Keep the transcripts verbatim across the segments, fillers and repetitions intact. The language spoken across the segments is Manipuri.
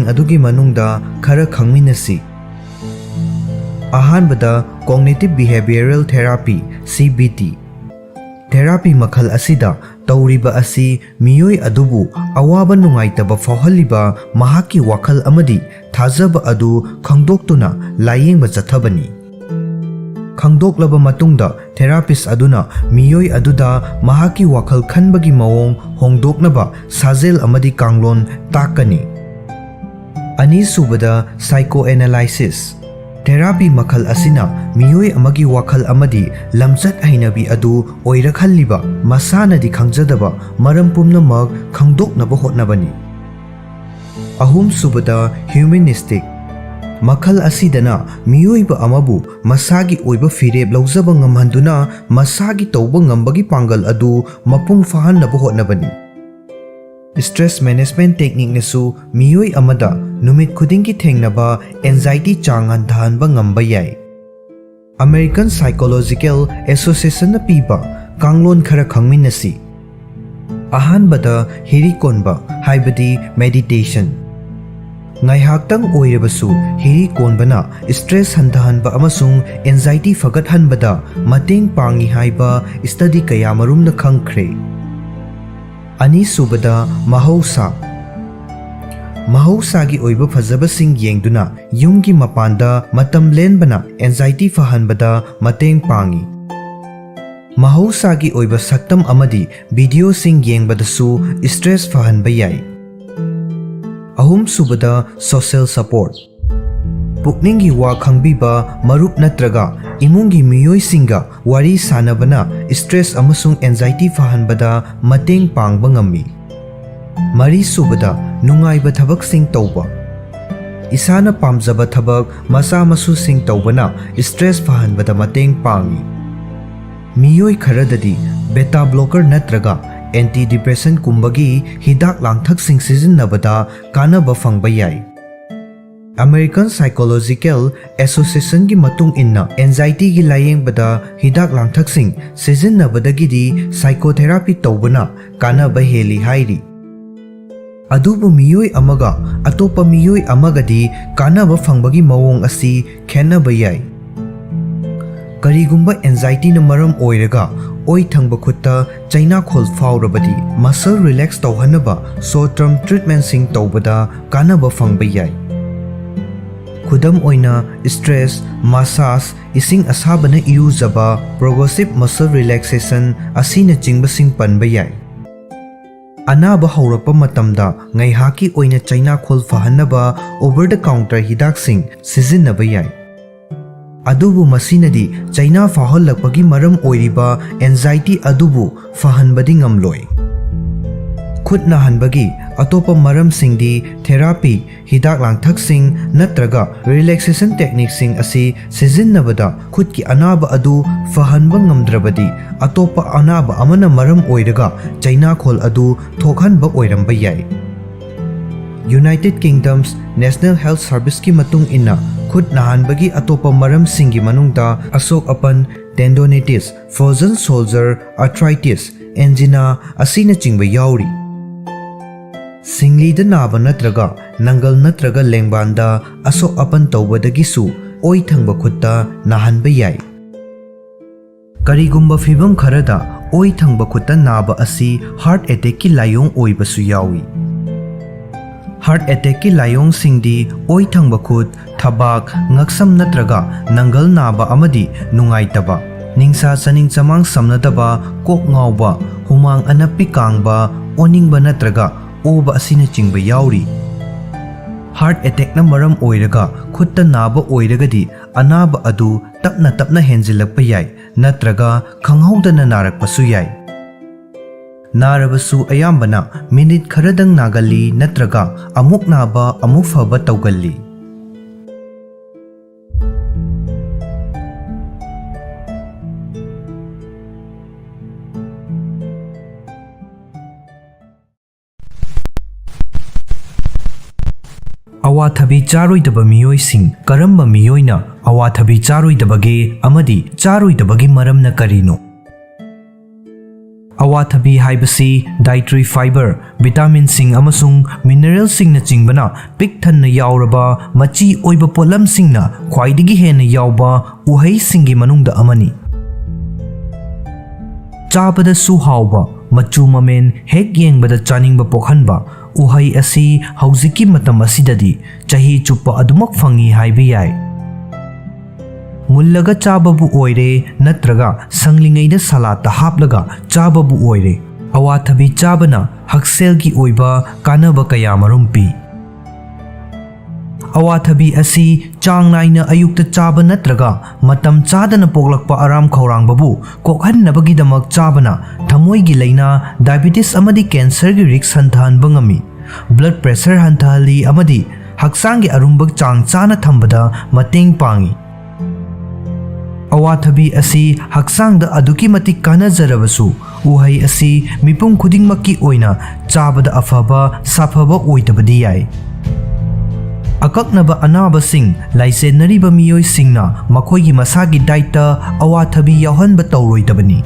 ꯑꯗꯨꯒꯤ ꯃꯅꯨꯡꯗ ꯈꯔ ꯈꯪꯃꯤꯟꯅꯁꯤ꯫ ꯑꯍꯥꯟꯕꯗ, Cognitive Behavioral Therapy, C B T꯫ Therapy ꯃꯈꯜ ꯑꯁꯤꯗ ꯇꯧꯔꯤꯕ ꯑꯁꯤ ꯃꯤꯑꯣꯏ ꯑꯗꯨꯕꯨ ꯑꯋꯥꯕ ꯅꯨꯡꯉꯥꯏꯇꯕ ꯐꯥꯎꯍꯜꯂꯤꯕ ꯃꯍꯥꯛꯀꯤ ꯋꯥꯈꯜ ꯑꯃꯗꯤ ꯊꯥꯖꯕ ꯑꯗꯨ ꯈꯪꯗꯣꯛꯇꯨꯅ ꯂꯥꯌꯦꯡꯕ ꯆꯠꯊꯕꯅꯤ꯫ ꯈꯪꯗꯣꯛꯂꯕ ꯃꯇꯨꯡꯗ, therapist ꯑꯗꯨꯅ ꯃꯤꯑꯣꯏ ꯑꯗꯨꯗ ꯃꯍꯥꯛꯀꯤ ꯋꯥꯈꯜ ꯈꯟꯕꯒꯤ ꯃꯑꯣꯡ ꯍꯣꯡꯗꯣꯛꯅꯕ ꯁꯥꯖꯦꯜ ꯑꯃꯗꯤ ꯀꯥꯡꯂꯣꯟ ꯇꯥꯛꯀꯅꯤ꯫ ꯑꯅꯤꯁꯨꯕꯗ, Psychoanalysis꯫ Therapy ꯃꯈꯜ ꯑꯁꯤꯅ ꯃꯤꯑꯣꯏ ꯑꯃꯒꯤ ꯋꯥꯈꯜ ꯑꯃꯗꯤ ꯂꯝꯆꯠ ꯍꯩꯅꯕꯤ ꯑꯗꯨ ꯑꯣꯏꯔꯛꯍꯜꯂꯤꯕ ꯃꯁꯥꯅꯗꯤ ꯈꯪꯖꯗꯕ ꯃꯔꯝ ꯄꯨꯝꯅꯃꯛ ꯈꯪꯗꯣꯛꯅꯕ ꯍꯣꯠꯅꯕꯅꯤ꯫ ꯑꯍꯨꯝꯁꯨꯕꯗ, Humanistic꯫ ꯃꯈꯜ ꯑꯁꯤꯗꯅ ꯃꯤꯑꯣꯏꯕ ꯑꯃꯕꯨ ꯃꯁꯥꯒꯤ ꯑꯣꯏꯕ ꯐꯤꯔꯦꯞ ꯂꯧꯖꯕ ꯉꯝꯍꯟꯗꯨꯅ ꯃꯁꯥꯒꯤ ꯇꯧꯕ ꯉꯝꯕꯒꯤ ꯄꯥꯡꯒꯜ ꯑꯗꯨ ꯃꯄꯨꯡ ꯐꯥꯍꯟꯅꯕ ꯍꯣꯠꯅꯕꯅꯤ꯫ Stress Management Technique ꯅꯁꯨ ꯃꯤꯑꯣꯏ ꯑꯃꯗ ꯅꯨꯃꯤꯠ ꯈꯨꯗꯤꯡꯒꯤ ꯊꯦꯡꯅꯕ anxiety ꯆꯥꯡ ꯍꯟꯊꯍꯟꯕ ꯉꯝꯕ ꯌꯥꯏ꯫ American Psychological Association ꯅ ꯄꯤꯕ ꯀꯥꯡꯂꯣꯟ ꯈꯔ ꯈꯪꯃꯤꯟꯅꯁꯤ꯫ ꯑꯍꯥꯟꯕꯗ, ꯍꯤꯔꯤ ꯀꯣꯟꯕ, ꯍꯥꯏꯕꯗꯤ meditation꯫ ꯉꯥꯏꯍꯥꯛꯇꯪ ꯑꯣꯏꯔꯕꯁꯨ ꯍꯤꯔꯤ ꯀꯣꯟꯕꯅ stress ꯍꯟꯊꯍꯟꯕ ꯑꯃꯁꯨꯡ anxiety ꯐꯒꯠꯍꯟꯕꯗ ꯃꯇꯦꯡ ꯄꯥꯡꯏ ꯍꯥꯏꯕ study ꯀꯌꯥꯃꯔꯨꯝꯅ ꯈꯪꯈ꯭ꯔꯦ꯫ ꯑꯅꯤꯁꯨꯕꯗ, ꯃꯍꯧꯁꯥ꯫ ꯃꯍꯧꯁꯥꯒꯤ ꯑꯣꯏꯕ ꯐꯖꯕꯁꯤꯡ ꯌꯦꯡꯗꯨꯅ ꯌꯨꯝꯒꯤ ꯃꯄꯥꯟꯗ ꯃꯇꯝ ꯂꯦꯟꯕꯅ anxiety ꯐꯍꯟꯕꯗ ꯃꯇꯦꯡ ꯄꯥꯡꯏ꯫ ꯃꯍꯧꯁꯥꯒꯤ ꯑꯣꯏꯕ ꯁꯛꯇꯝ ꯑꯃꯗꯤ videoꯁꯤꯡ ꯌꯦꯡꯕꯗꯁꯨ stress ꯐꯍꯟꯕ ꯌꯥꯏ꯫ ꯑꯍꯨꯝꯁꯨꯕꯗ, social support꯫ ꯄꯨꯛꯅꯤꯡꯒꯤ ꯋꯥ ꯈꯪꯕꯤꯕ ꯃꯔꯨꯞ ꯅꯠꯇ꯭ꯔꯒ ꯏꯃꯨꯡꯒꯤ ꯃꯤꯑꯣꯏꯁꯤꯡꯒ ꯋꯥꯔꯤ ꯁꯥꯅꯕꯅ stress ꯑꯃꯁꯨꯡ anxiety ꯐꯍꯟꯕꯗ ꯃꯇꯦꯡ ꯄꯥꯡꯕ ꯉꯝꯃꯤ꯫ ꯃꯔꯤꯁꯨꯕꯗ, ꯅꯨꯡꯉꯥꯏꯕ ꯊꯕꯛꯁꯤꯡ ꯇꯧꯕ꯫ ꯏꯁꯥꯅ ꯄꯥꯝꯖꯕ ꯊꯕꯛ ꯃꯆꯥ ꯃꯁꯨꯁꯤꯡ ꯇꯧꯕꯅ stress ꯐꯍꯟꯕꯗ ꯃꯇꯦꯡ ꯄꯥꯡꯏ꯫ ꯃꯤꯑꯣꯏ ꯈꯔꯗꯗꯤ beta blocker ꯅꯠꯇ꯭ꯔꯒ antidepressant ꯀꯨꯝꯕꯒꯤ ꯍꯤꯗꯥꯛ ꯂꯥꯡꯊꯛꯁꯤꯡ ꯁꯤꯖꯤꯟꯅꯕꯗ ꯀꯥꯟꯅꯕ ꯐꯪꯕ ꯌꯥꯏ꯫ American Psychological Association ꯒꯤ ꯃꯇꯨꯡ ꯏꯟꯅ, anxiety ꯒꯤ ꯂꯥꯌꯦꯡꯕꯗ ꯍꯤꯗꯥꯛ ꯂꯥꯡꯊꯛꯁꯤꯡ ꯁꯤꯖꯤꯟꯅꯕꯗꯒꯤꯗꯤ psychotherapy ꯇꯧꯕꯅ ꯀꯥꯟꯅꯕ ꯍꯦꯜꯂꯤ ꯍꯥꯏꯔꯤ꯫ ꯑꯗꯨꯕꯨ ꯃꯤꯑꯣꯏ ꯑꯃꯒ ꯑꯇꯣꯞꯄ ꯃꯤꯑꯣꯏ ꯑꯃꯒꯗꯤ ꯀꯥꯟꯅꯕ ꯐꯪꯕꯒꯤ ꯃꯑꯣꯡ ꯑꯁꯤ ꯈꯦꯠꯅꯕ ꯌꯥꯏ꯫ ꯀꯔꯤꯒꯨꯝꯕ anxietyꯅ ꯃꯔꯝ ꯑꯣꯏꯔꯒ ꯑꯣꯏ ꯊꯪꯕ ꯈꯨꯠꯇ ꯆꯩꯅꯥꯈꯣꯜ ꯐꯥꯎꯔꯕꯗꯤ, muscle relax ꯇꯧꯍꯟꯅꯕ short term treatmentꯁꯤꯡ ꯇꯧꯕꯗ ꯀꯥꯟꯅꯕ ꯐꯪꯕ ꯌꯥꯏ꯫ ꯈꯨꯗꯝ ꯑꯣꯏꯅ, stress, massage, ꯏꯁꯤꯡ ꯑꯁꯥꯕꯅ ꯏꯔꯨꯖꯕ, progressive muscle relaxation ꯑꯁꯤꯅꯆꯤꯡꯕꯁꯤꯡ ꯄꯟꯕ ꯌꯥꯏ꯫ ꯑꯅꯥꯕ ꯍꯧꯔꯛꯄ ꯃꯇꯝꯗ ꯉꯥꯏꯍꯥꯛꯀꯤ ꯑꯣꯏꯅ ꯆꯩꯅꯥꯈꯣꯜ ꯐꯍꯟꯅꯕ over the counter ꯍꯤꯗꯥꯛꯁꯤꯡ ꯁꯤꯖꯤꯟꯅꯕ ꯌꯥꯏ꯫ ꯑꯗꯨꯕꯨ ꯃꯁꯤꯅꯗꯤ ꯆꯩꯅꯥ ꯐꯥꯎꯍꯜꯂꯛꯄꯒꯤ ꯃꯔꯝ ꯑꯣꯏꯔꯤꯕ anxiety ꯑꯗꯨꯕꯨ ꯐꯍꯟꯕꯗꯤ ꯉꯝꯂꯣꯏ꯫ ꯈꯨꯠ ꯅꯥꯍꯟꯕꯒꯤ ꯑꯇꯣꯞꯄ ꯃꯔꯝꯁꯤꯡꯗꯤ therapy, ꯍꯤꯗꯥꯛ ꯂꯥꯡꯊꯛꯁꯤꯡ ꯅꯠꯇ꯭ꯔꯒ relaxation techniqueꯁꯤꯡ ꯑꯁꯤ ꯁꯤꯖꯤꯟꯅꯕꯗ ꯈꯨꯠꯀꯤ ꯑꯅꯥꯕ ꯑꯗꯨ ꯐꯍꯟꯕ ꯉꯝꯗ꯭ꯔꯕꯗꯤ, ꯑꯇꯣꯞꯄ ꯑꯅꯥꯕ ꯑꯃꯅ ꯃꯔꯝ ꯑꯣꯏꯔꯒ ꯆꯩꯅꯥꯈꯣꯜ ꯑꯗꯨ ꯊꯣꯛꯍꯟꯕ ꯑꯣꯏꯔꯝꯕ ꯌꯥꯏ꯫ United Kingdom's National Health Serviceꯀꯤ ꯃꯇꯨꯡ ꯏꯟꯅ, ꯈꯨꯠ ꯅꯥꯍꯟꯕꯒꯤ ꯑꯇꯣꯞꯄ ꯃꯔꯝꯁꯤꯡꯒꯤ ꯃꯅꯨꯡꯗ ꯑꯁꯣꯛ ꯑꯄꯟ, tendonitis, frozen shoulder, arthritis, angina ꯑꯁꯤꯅꯆꯤꯡꯕ ꯌꯥꯎꯔꯤ꯫ ꯁꯤꯡꯂꯤꯗ ꯅꯥꯕ ꯅꯠꯇ꯭ꯔꯒ ꯅꯪꯒꯜ ꯅꯠꯇ꯭ꯔꯒ ꯂꯦꯡꯕꯥꯟꯗ ꯑꯁꯣꯛ ꯑꯄꯟ ꯇꯧꯕꯗꯒꯤꯁꯨ ꯑꯣꯏ ꯊꯪꯕ ꯈꯨꯠꯇ ꯅꯥꯍꯟꯕ ꯌꯥꯏ꯫ ꯀꯔꯤꯒꯨꯝꯕ ꯐꯤꯚꯝ ꯈꯔꯗ ꯑꯣꯏ ꯊꯪꯕ ꯈꯨꯠꯇ ꯅꯥꯕ ꯑꯁꯤ heart attackꯀꯤ ꯂꯥꯏꯑꯣꯡ ꯑꯣꯏꯕꯁꯨ ꯌꯥꯎꯏ꯫ Heart attackꯀꯤ ꯂꯥꯏꯑꯣꯡꯁꯤꯡꯗꯤ ꯑꯣꯏ ꯊꯪꯕ ꯈꯨꯠ, ꯊꯕꯥꯛ, ꯉꯛꯁꯝ ꯅꯠꯇ꯭ꯔꯒ ꯅꯪꯒꯜ ꯅꯥꯕ ꯑꯃꯗꯤ ꯅꯨꯡꯉꯥꯏꯇꯕ, ꯅꯤꯡꯁꯥ ꯆꯥꯅꯤꯡ ꯆꯃꯥꯡ ꯁꯝꯅꯗꯕ, ꯀꯣꯛ ꯉꯥꯎꯕ, ꯍꯨꯃꯥꯡ ꯑꯅꯞꯄꯤ ꯀꯥꯡꯕ, ꯑꯣꯅꯤꯡꯕ ꯅꯠꯇ꯭ꯔꯒ ꯑꯣꯕ ꯑꯁꯤꯅꯆꯤꯡꯕ ꯌꯥꯎꯔꯤ꯫ Heart attackꯅ ꯃꯔꯝ ꯑꯣꯏꯔꯒ ꯈꯨꯠꯇ ꯅꯥꯕ ꯑꯣꯏꯔꯒꯗꯤ, ꯑꯅꯥꯕ ꯑꯗꯨ ꯇꯞꯅ ꯇꯞꯅ ꯍꯦꯟꯖꯤꯜꯂꯛꯄ ꯌꯥꯏ ꯅꯠꯇ꯭ꯔꯒ ꯈꯪꯍꯧꯗꯅ ꯅꯥꯔꯛꯄꯁꯨ ꯌꯥꯏ꯫ ꯅꯥꯔꯕꯁꯨ ꯑꯌꯥꯝꯕꯅ ꯃꯤꯅꯤꯠ ꯈꯔꯗꯪ ꯅꯥꯒꯜꯂꯤ ꯅꯠꯇ꯭ꯔꯒ ꯑꯃꯨꯛ ꯅꯥꯕ ꯑꯃꯨꯛ ꯐꯕ ꯇꯧꯒꯜꯂꯤ꯫ ꯑꯋꯥꯊꯕꯤ ꯆꯥꯔꯣꯏꯗꯕ ꯃꯤꯑꯣꯏꯁꯤꯡ ꯀꯔꯝꯕ ꯃꯤꯑꯣꯏꯅ ꯑꯋꯥꯊꯕꯤ ꯆꯥꯔꯣꯏꯗꯕꯒꯦ ꯑꯃꯗꯤ ꯆꯥꯔꯣꯏꯗꯕꯒꯤ ꯃꯔꯝꯅ ꯀꯔꯤꯅꯣ? ꯑꯋꯥꯊꯕꯤ ꯍꯥꯏꯕꯁꯤ dietary fiber, vitaminꯁꯤꯡ ꯑꯃꯁꯨꯡ mineralꯁꯤꯡꯅꯆꯤꯡꯕꯅ ꯄꯤꯛ ꯊꯟꯅ ꯌꯥꯎꯔꯕ ꯃꯆꯤ ꯑꯣꯏꯕ ꯄꯣꯠꯂꯝꯁꯤꯡꯅ ꯈ꯭ꯋꯥꯏꯗꯒꯤ ꯍꯦꯟꯅ ꯌꯥꯎꯕ ꯎꯍꯩꯁꯤꯡꯒꯤ ꯃꯅꯨꯡꯗ ꯑꯃꯅꯤ꯫ ꯆꯥꯕꯗꯁꯨ ꯍꯥꯎꯕ, ꯃꯆꯨ ꯃꯃꯦꯟ ꯍꯦꯛ ꯌꯦꯡꯕꯗ ꯆꯥꯅꯤꯡꯕ ꯄꯣꯛꯍꯟꯕ ꯎꯍꯩ ꯑꯁꯤ ꯍꯧꯖꯤꯛꯀꯤ ꯃꯇꯝ ꯑꯁꯤꯗꯗꯤ ꯆꯍꯤ ꯆꯨꯞꯄ ꯑꯗꯨꯃꯛ ꯐꯪꯏ ꯍꯥꯏꯕ ꯌꯥꯏ꯫ ꯃꯨꯜꯂꯒ ꯆꯥꯕꯕꯨ ꯑꯣꯏꯔꯦ ꯅꯠꯇ꯭ꯔꯒ ꯁꯪꯂꯤꯉꯩꯗ ꯁꯂꯥꯠꯇ ꯍꯥꯞꯂꯒ ꯆꯥꯕꯕꯨ ꯑꯣꯏꯔꯦ, ꯑꯋꯥꯊꯕꯤ ꯆꯥꯕꯅ ꯍꯛꯁꯦꯜꯒꯤ ꯑꯣꯏꯕ ꯀꯥꯟꯅꯕ ꯀꯌꯥꯃꯔꯨꯝ ꯄꯤ꯫ ꯑꯋꯥꯊꯕꯤ ꯑꯁꯤ ꯆꯥꯡ ꯅꯥꯏꯅ ꯑꯌꯨꯛꯇ ꯆꯥꯕ ꯅꯠꯇ꯭ꯔꯒ ꯃꯇꯝ ꯆꯥꯗꯅ ꯄꯣꯛꯂꯛꯄ ꯑꯔꯥꯝ ꯈꯧꯔꯥꯡꯕꯕꯨ ꯀꯣꯛꯍꯟꯅꯕꯒꯤꯗꯃꯛ ꯆꯥꯕꯅ ꯊꯃꯣꯏꯒꯤ ꯂꯥꯏꯅꯥ, diabetes ꯑꯃꯗꯤ cancerꯒꯤ risk ꯍꯟꯊꯍꯟꯕ ꯉꯝꯃꯤ꯫ Blood pressure ꯍꯟꯊꯍꯜꯂꯤ ꯑꯃꯗꯤ ꯍꯛꯆꯥꯡꯒꯤ ꯑꯔꯨꯝꯕ ꯆꯥꯡ ꯆꯥꯅ ꯊꯝꯕꯗ ꯃꯇꯦꯡ ꯄꯥꯡꯏ꯫ ꯑꯋꯥꯊꯕꯤ ꯑꯁꯤ ꯍꯛꯆꯥꯡꯗ ꯑꯗꯨꯛꯀꯤ ꯃꯇꯤꯛ ꯀꯥꯟꯅꯖꯔꯕꯁꯨ, ꯎꯍꯩ ꯑꯁꯤ ꯃꯤꯄꯨꯝ ꯈꯨꯗꯤꯡꯃꯛꯀꯤ ꯑꯣꯏꯅ ꯆꯥꯕꯗ ꯑꯐꯕ ꯁꯥꯐꯕ ꯑꯣꯏꯗꯕꯗꯤ ꯌꯥꯏ꯫ ꯑꯀꯛꯅꯕ ꯑꯅꯥꯕꯁꯤꯡ ꯂꯥꯏꯆꯦꯟꯅꯔꯤꯕ ꯃꯤꯑꯣꯏꯁꯤꯡꯅ ꯃꯈꯣꯏꯒꯤ ꯃꯁꯥꯒꯤ dietꯇ ꯑꯋꯥꯊꯕꯤ ꯌꯥꯎꯍꯟꯕ ꯇꯧꯔꯣꯏꯗꯕꯅꯤ꯫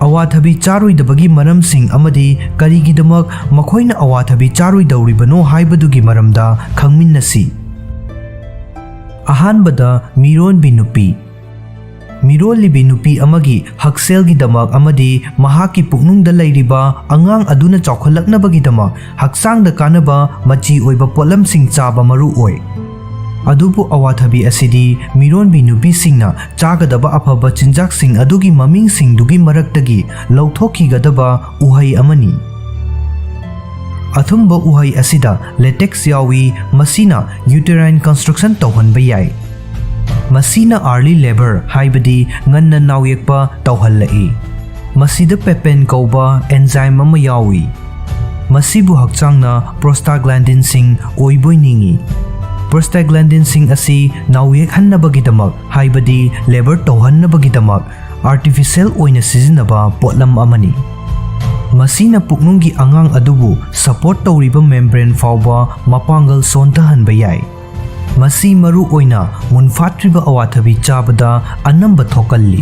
ꯑꯋꯥꯊꯕꯤ ꯆꯥꯔꯣꯏꯗꯕꯒꯤ ꯃꯔꯝꯁꯤꯡ ꯑꯃꯗꯤ ꯀꯔꯤꯒꯤꯗꯃꯛ ꯃꯈꯣꯏꯅ ꯑꯋꯥꯊꯕꯤ ꯆꯥꯔꯣꯏꯗꯧꯔꯤꯕꯅꯣ ꯍꯥꯏꯕꯗꯨꯒꯤ ꯃꯔꯝꯗ ꯈꯪꯃꯤꯟꯅꯁꯤ꯫ ꯑꯍꯥꯟꯕꯗ, ꯃꯤꯔꯣꯟꯕꯤ ꯅꯨꯄꯤ꯫ ꯃꯤꯔꯣꯜꯂꯤꯕꯤ ꯅꯨꯄꯤ ꯑꯃꯒꯤ ꯍꯛꯁꯦꯜꯒꯤꯗꯃꯛ ꯑꯃꯗꯤ ꯃꯍꯥꯛꯀꯤ ꯄꯨꯛꯅꯨꯡꯗ ꯂꯩꯔꯤꯕ ꯑꯉꯥꯡ ꯑꯗꯨꯅ ꯆꯥꯎꯈꯠꯂꯛꯅꯕꯒꯤꯗꯃꯛ ꯍꯛꯆꯥꯡꯗ ꯀꯥꯟꯅꯕ ꯃꯆꯤ ꯑꯣꯏꯕ ꯄꯣꯠꯂꯝꯁꯤꯡ ꯆꯥꯕ ꯃꯔꯨ ꯑꯣꯏ꯫ ꯑꯗꯨꯕꯨ ꯑꯋꯥꯊꯕꯤ ꯑꯁꯤꯗꯤ ꯃꯤꯔꯣꯟꯕꯤ ꯅꯨꯄꯤꯁꯤꯡꯅ ꯆꯥꯒꯗꯕ ꯑꯐꯕ ꯆꯤꯟꯖꯥꯛꯁꯤꯡ ꯑꯗꯨꯒꯤ ꯃꯃꯤꯡꯁꯤꯡꯗꯨꯒꯤ ꯃꯔꯛꯇꯒꯤ ꯂꯧꯊꯣꯛꯈꯤꯒꯗꯕ ꯎꯍꯩ ꯑꯃꯅꯤ꯫ ꯑꯊꯨꯝꯕ ꯎꯍꯩ ꯑꯁꯤꯗ latex ꯌꯥꯎꯏ, ꯃꯁꯤꯅ uterine construction ꯇꯧꯍꯟꯕ ꯌꯥꯏ꯫ ꯃꯁꯤꯅ early labour, ꯍꯥꯏꯕꯗꯤ ꯉꯟꯅ ꯅꯥꯎꯌꯦꯛꯄ ꯇꯧꯍꯜꯂꯛꯏ꯫ ꯃꯁꯤꯗ papain ꯀꯧꯕ enzyme ꯑꯃ ꯌꯥꯎꯏ꯫ ꯃꯁꯤꯕꯨ ꯍꯛꯆꯥꯡꯅ prostaglandinꯁꯤꯡ ꯑꯣꯏꯕꯣꯏ ꯅꯤꯡꯏ꯫ Prostaglandinꯁꯤꯡ ꯑꯁꯤ ꯅꯥꯎꯌꯦꯛꯍꯟꯅꯕꯒꯤꯗꯃꯛ, ꯍꯥꯏꯕꯗꯤ labour ꯇꯧꯍꯟꯅꯕꯒꯤꯗꯃꯛ, artificial ꯑꯣꯏꯅ ꯁꯤꯖꯤꯟꯅꯕ ꯄꯣꯠꯂꯝ ꯑꯃꯅꯤ꯫ ꯃꯁꯤꯅ ꯄꯨꯛꯅꯨꯡꯒꯤ ꯑꯉꯥꯡ ꯑꯗꯨꯕꯨ support ꯇꯧꯔꯤꯕ membrane ꯐꯥꯎꯕ ꯃꯄꯥꯡꯒꯜ ꯁꯣꯟꯊꯍꯟꯕ ꯌꯥꯏ꯫ ꯃꯁꯤ ꯃꯔꯨ ꯑꯣꯏꯅ ꯃꯨꯟꯐꯥꯠꯇ꯭ꯔꯤꯕ ꯑꯋꯥꯊꯕꯤ ꯆꯥꯕꯗ ꯑꯅꯝꯕ ꯊꯣꯛꯀꯜꯂꯤ꯫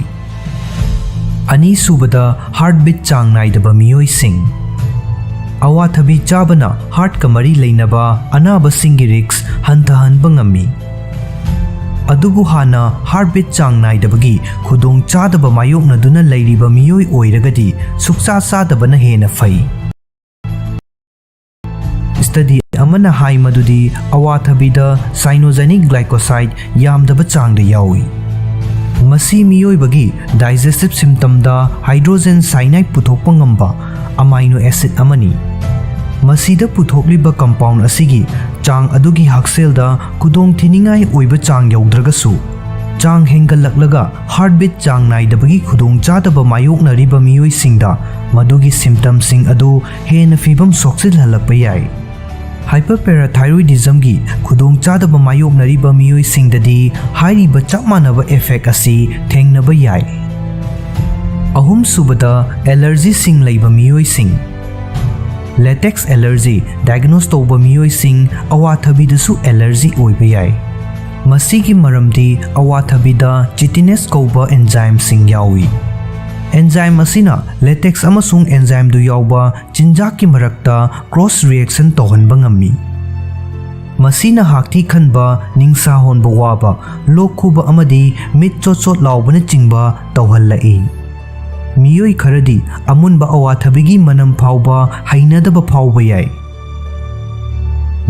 ꯑꯅꯤꯁꯨꯕꯗ, heartbeat ꯆꯥꯡ ꯅꯥꯏꯗꯕ ꯃꯤꯑꯣꯏꯁꯤꯡ꯫ ꯑꯋꯥꯊꯕꯤ ꯆꯥꯕꯅ heartꯀ ꯃꯔꯤ ꯂꯩꯅꯕ ꯑꯅꯥꯕꯁꯤꯡꯒꯤ risk ꯍꯟꯊꯍꯟꯕ ꯉꯝꯃꯤ꯫ ꯑꯗꯨꯕꯨ ꯍꯥꯟꯅ heartbeat ꯆꯥꯡ ꯅꯥꯏꯗꯕꯒꯤ ꯈꯨꯗꯣꯡꯆꯥꯗꯕ ꯃꯥꯌꯣꯛꯅꯗꯨꯅ ꯂꯩꯔꯤꯕ ꯃꯤꯑꯣꯏ ꯑꯣꯏꯔꯒꯗꯤ ꯁꯨꯛꯆꯥ ꯆꯥꯗꯕꯅ ꯍꯦꯟꯅ ꯐꯩ꯫ Study ꯑꯃꯅ ꯍꯥꯏ ꯃꯗꯨꯗꯤ ꯑꯋꯥꯊꯕꯤꯗ cyanogenic glycoside ꯌꯥꯝꯗꯕ ꯆꯥꯡꯗ ꯌꯥꯎꯏ꯫ ꯃꯁꯤ ꯃꯤꯑꯣꯏꯕꯒꯤ digestive systemꯗ hydrogen cyanide ꯄꯨꯊꯣꯛꯄ ꯉꯝꯕ amino acid ꯑꯃꯅꯤ꯫ ꯃꯁꯤꯗ ꯄꯨꯊꯣꯛꯂꯤꯕ compound ꯑꯁꯤꯒꯤ ꯆꯥꯡ ꯑꯗꯨꯒꯤ ꯍꯛꯁꯦꯜꯗ ꯈꯨꯗꯣꯡꯊꯤꯅꯤꯡꯉꯥꯏ ꯑꯣꯏꯕ ꯆꯥꯡ ꯌꯧꯗ꯭ꯔꯒꯁꯨ, ꯆꯥꯡ ꯍꯦꯟꯒꯠꯂꯛꯂꯒ heartbeat ꯆꯥꯡ ꯅꯥꯏꯗꯕꯒꯤ ꯈꯨꯗꯣꯡꯆꯥꯗꯕ ꯃꯥꯌꯣꯛꯅꯔꯤꯕ ꯃꯤꯑꯣꯏꯁꯤꯡꯗ ꯃꯗꯨꯒꯤ symptomꯁꯤꯡ ꯑꯗꯨ ꯍꯦꯟꯅ ꯐꯤꯕꯝ ꯁꯣꯛꯆꯤꯜꯍꯜꯂꯛꯄ ꯌꯥꯏ꯫ Hyperparathyroidismꯒꯤ ꯈꯨꯗꯣꯡꯆꯥꯗꯕ ꯃꯥꯌꯣꯛꯅꯔꯤꯕ ꯃꯤꯑꯣꯏꯁꯤꯡꯗꯗꯤ ꯍꯥꯏꯔꯤꯕ ꯆꯞ ꯃꯥꯟꯅꯕ effect ꯑꯁꯤ ꯊꯦꯡꯅꯕ ꯌꯥꯏ꯫ ꯑꯍꯨꯝꯁꯨꯕꯗ, allergyꯁꯤꯡ ꯂꯩꯕ ꯃꯤꯑꯣꯏꯁꯤꯡ꯫ Latex allergy diagnose ꯇꯧꯕ ꯃꯤꯑꯣꯏꯁꯤꯡ ꯑꯋꯥꯊꯕꯤꯗꯁꯨ allergy ꯑꯣꯏꯕ ꯌꯥꯏ꯫ ꯃꯁꯤꯒꯤ ꯃꯔꯝꯗꯤ ꯑꯋꯥꯊꯕꯤꯗ chitinase ꯀꯧꯕ enzymeꯁꯤꯡ ꯌꯥꯎꯏ꯫ Enzyme ꯑꯁꯤꯅ latex ꯑꯃꯁꯨꯡ enzymeꯗꯨ ꯌꯥꯎꯕ ꯆꯤꯟꯖꯥꯛꯀꯤ ꯃꯔꯛꯇ cross reaction ꯇꯧꯍꯟꯕ ꯉꯝꯃꯤ꯫ ꯃꯁꯤꯅ ꯍꯥꯛꯊꯤ ꯈꯟꯕ, ꯅꯤꯡꯁꯥ ꯍꯣꯟꯕ ꯋꯥꯕ, ꯂꯣꯛ ꯈꯨꯕ ꯑꯃꯗꯤ ꯃꯤꯠ ꯆꯣꯠ ꯆꯣꯠ ꯂꯥꯎꯕꯅꯆꯤꯡꯕ ꯇꯧꯍꯜꯂꯛꯏ꯫ ꯃꯤꯑꯣꯏ ꯈꯔꯗꯤ ꯑꯃꯨꯟꯕ ꯑꯋꯥꯊꯕꯤꯒꯤ ꯃꯅꯝ ꯐꯥꯎꯕ ꯍꯩꯅꯗꯕ ꯐꯥꯎꯕ ꯌꯥꯏ꯫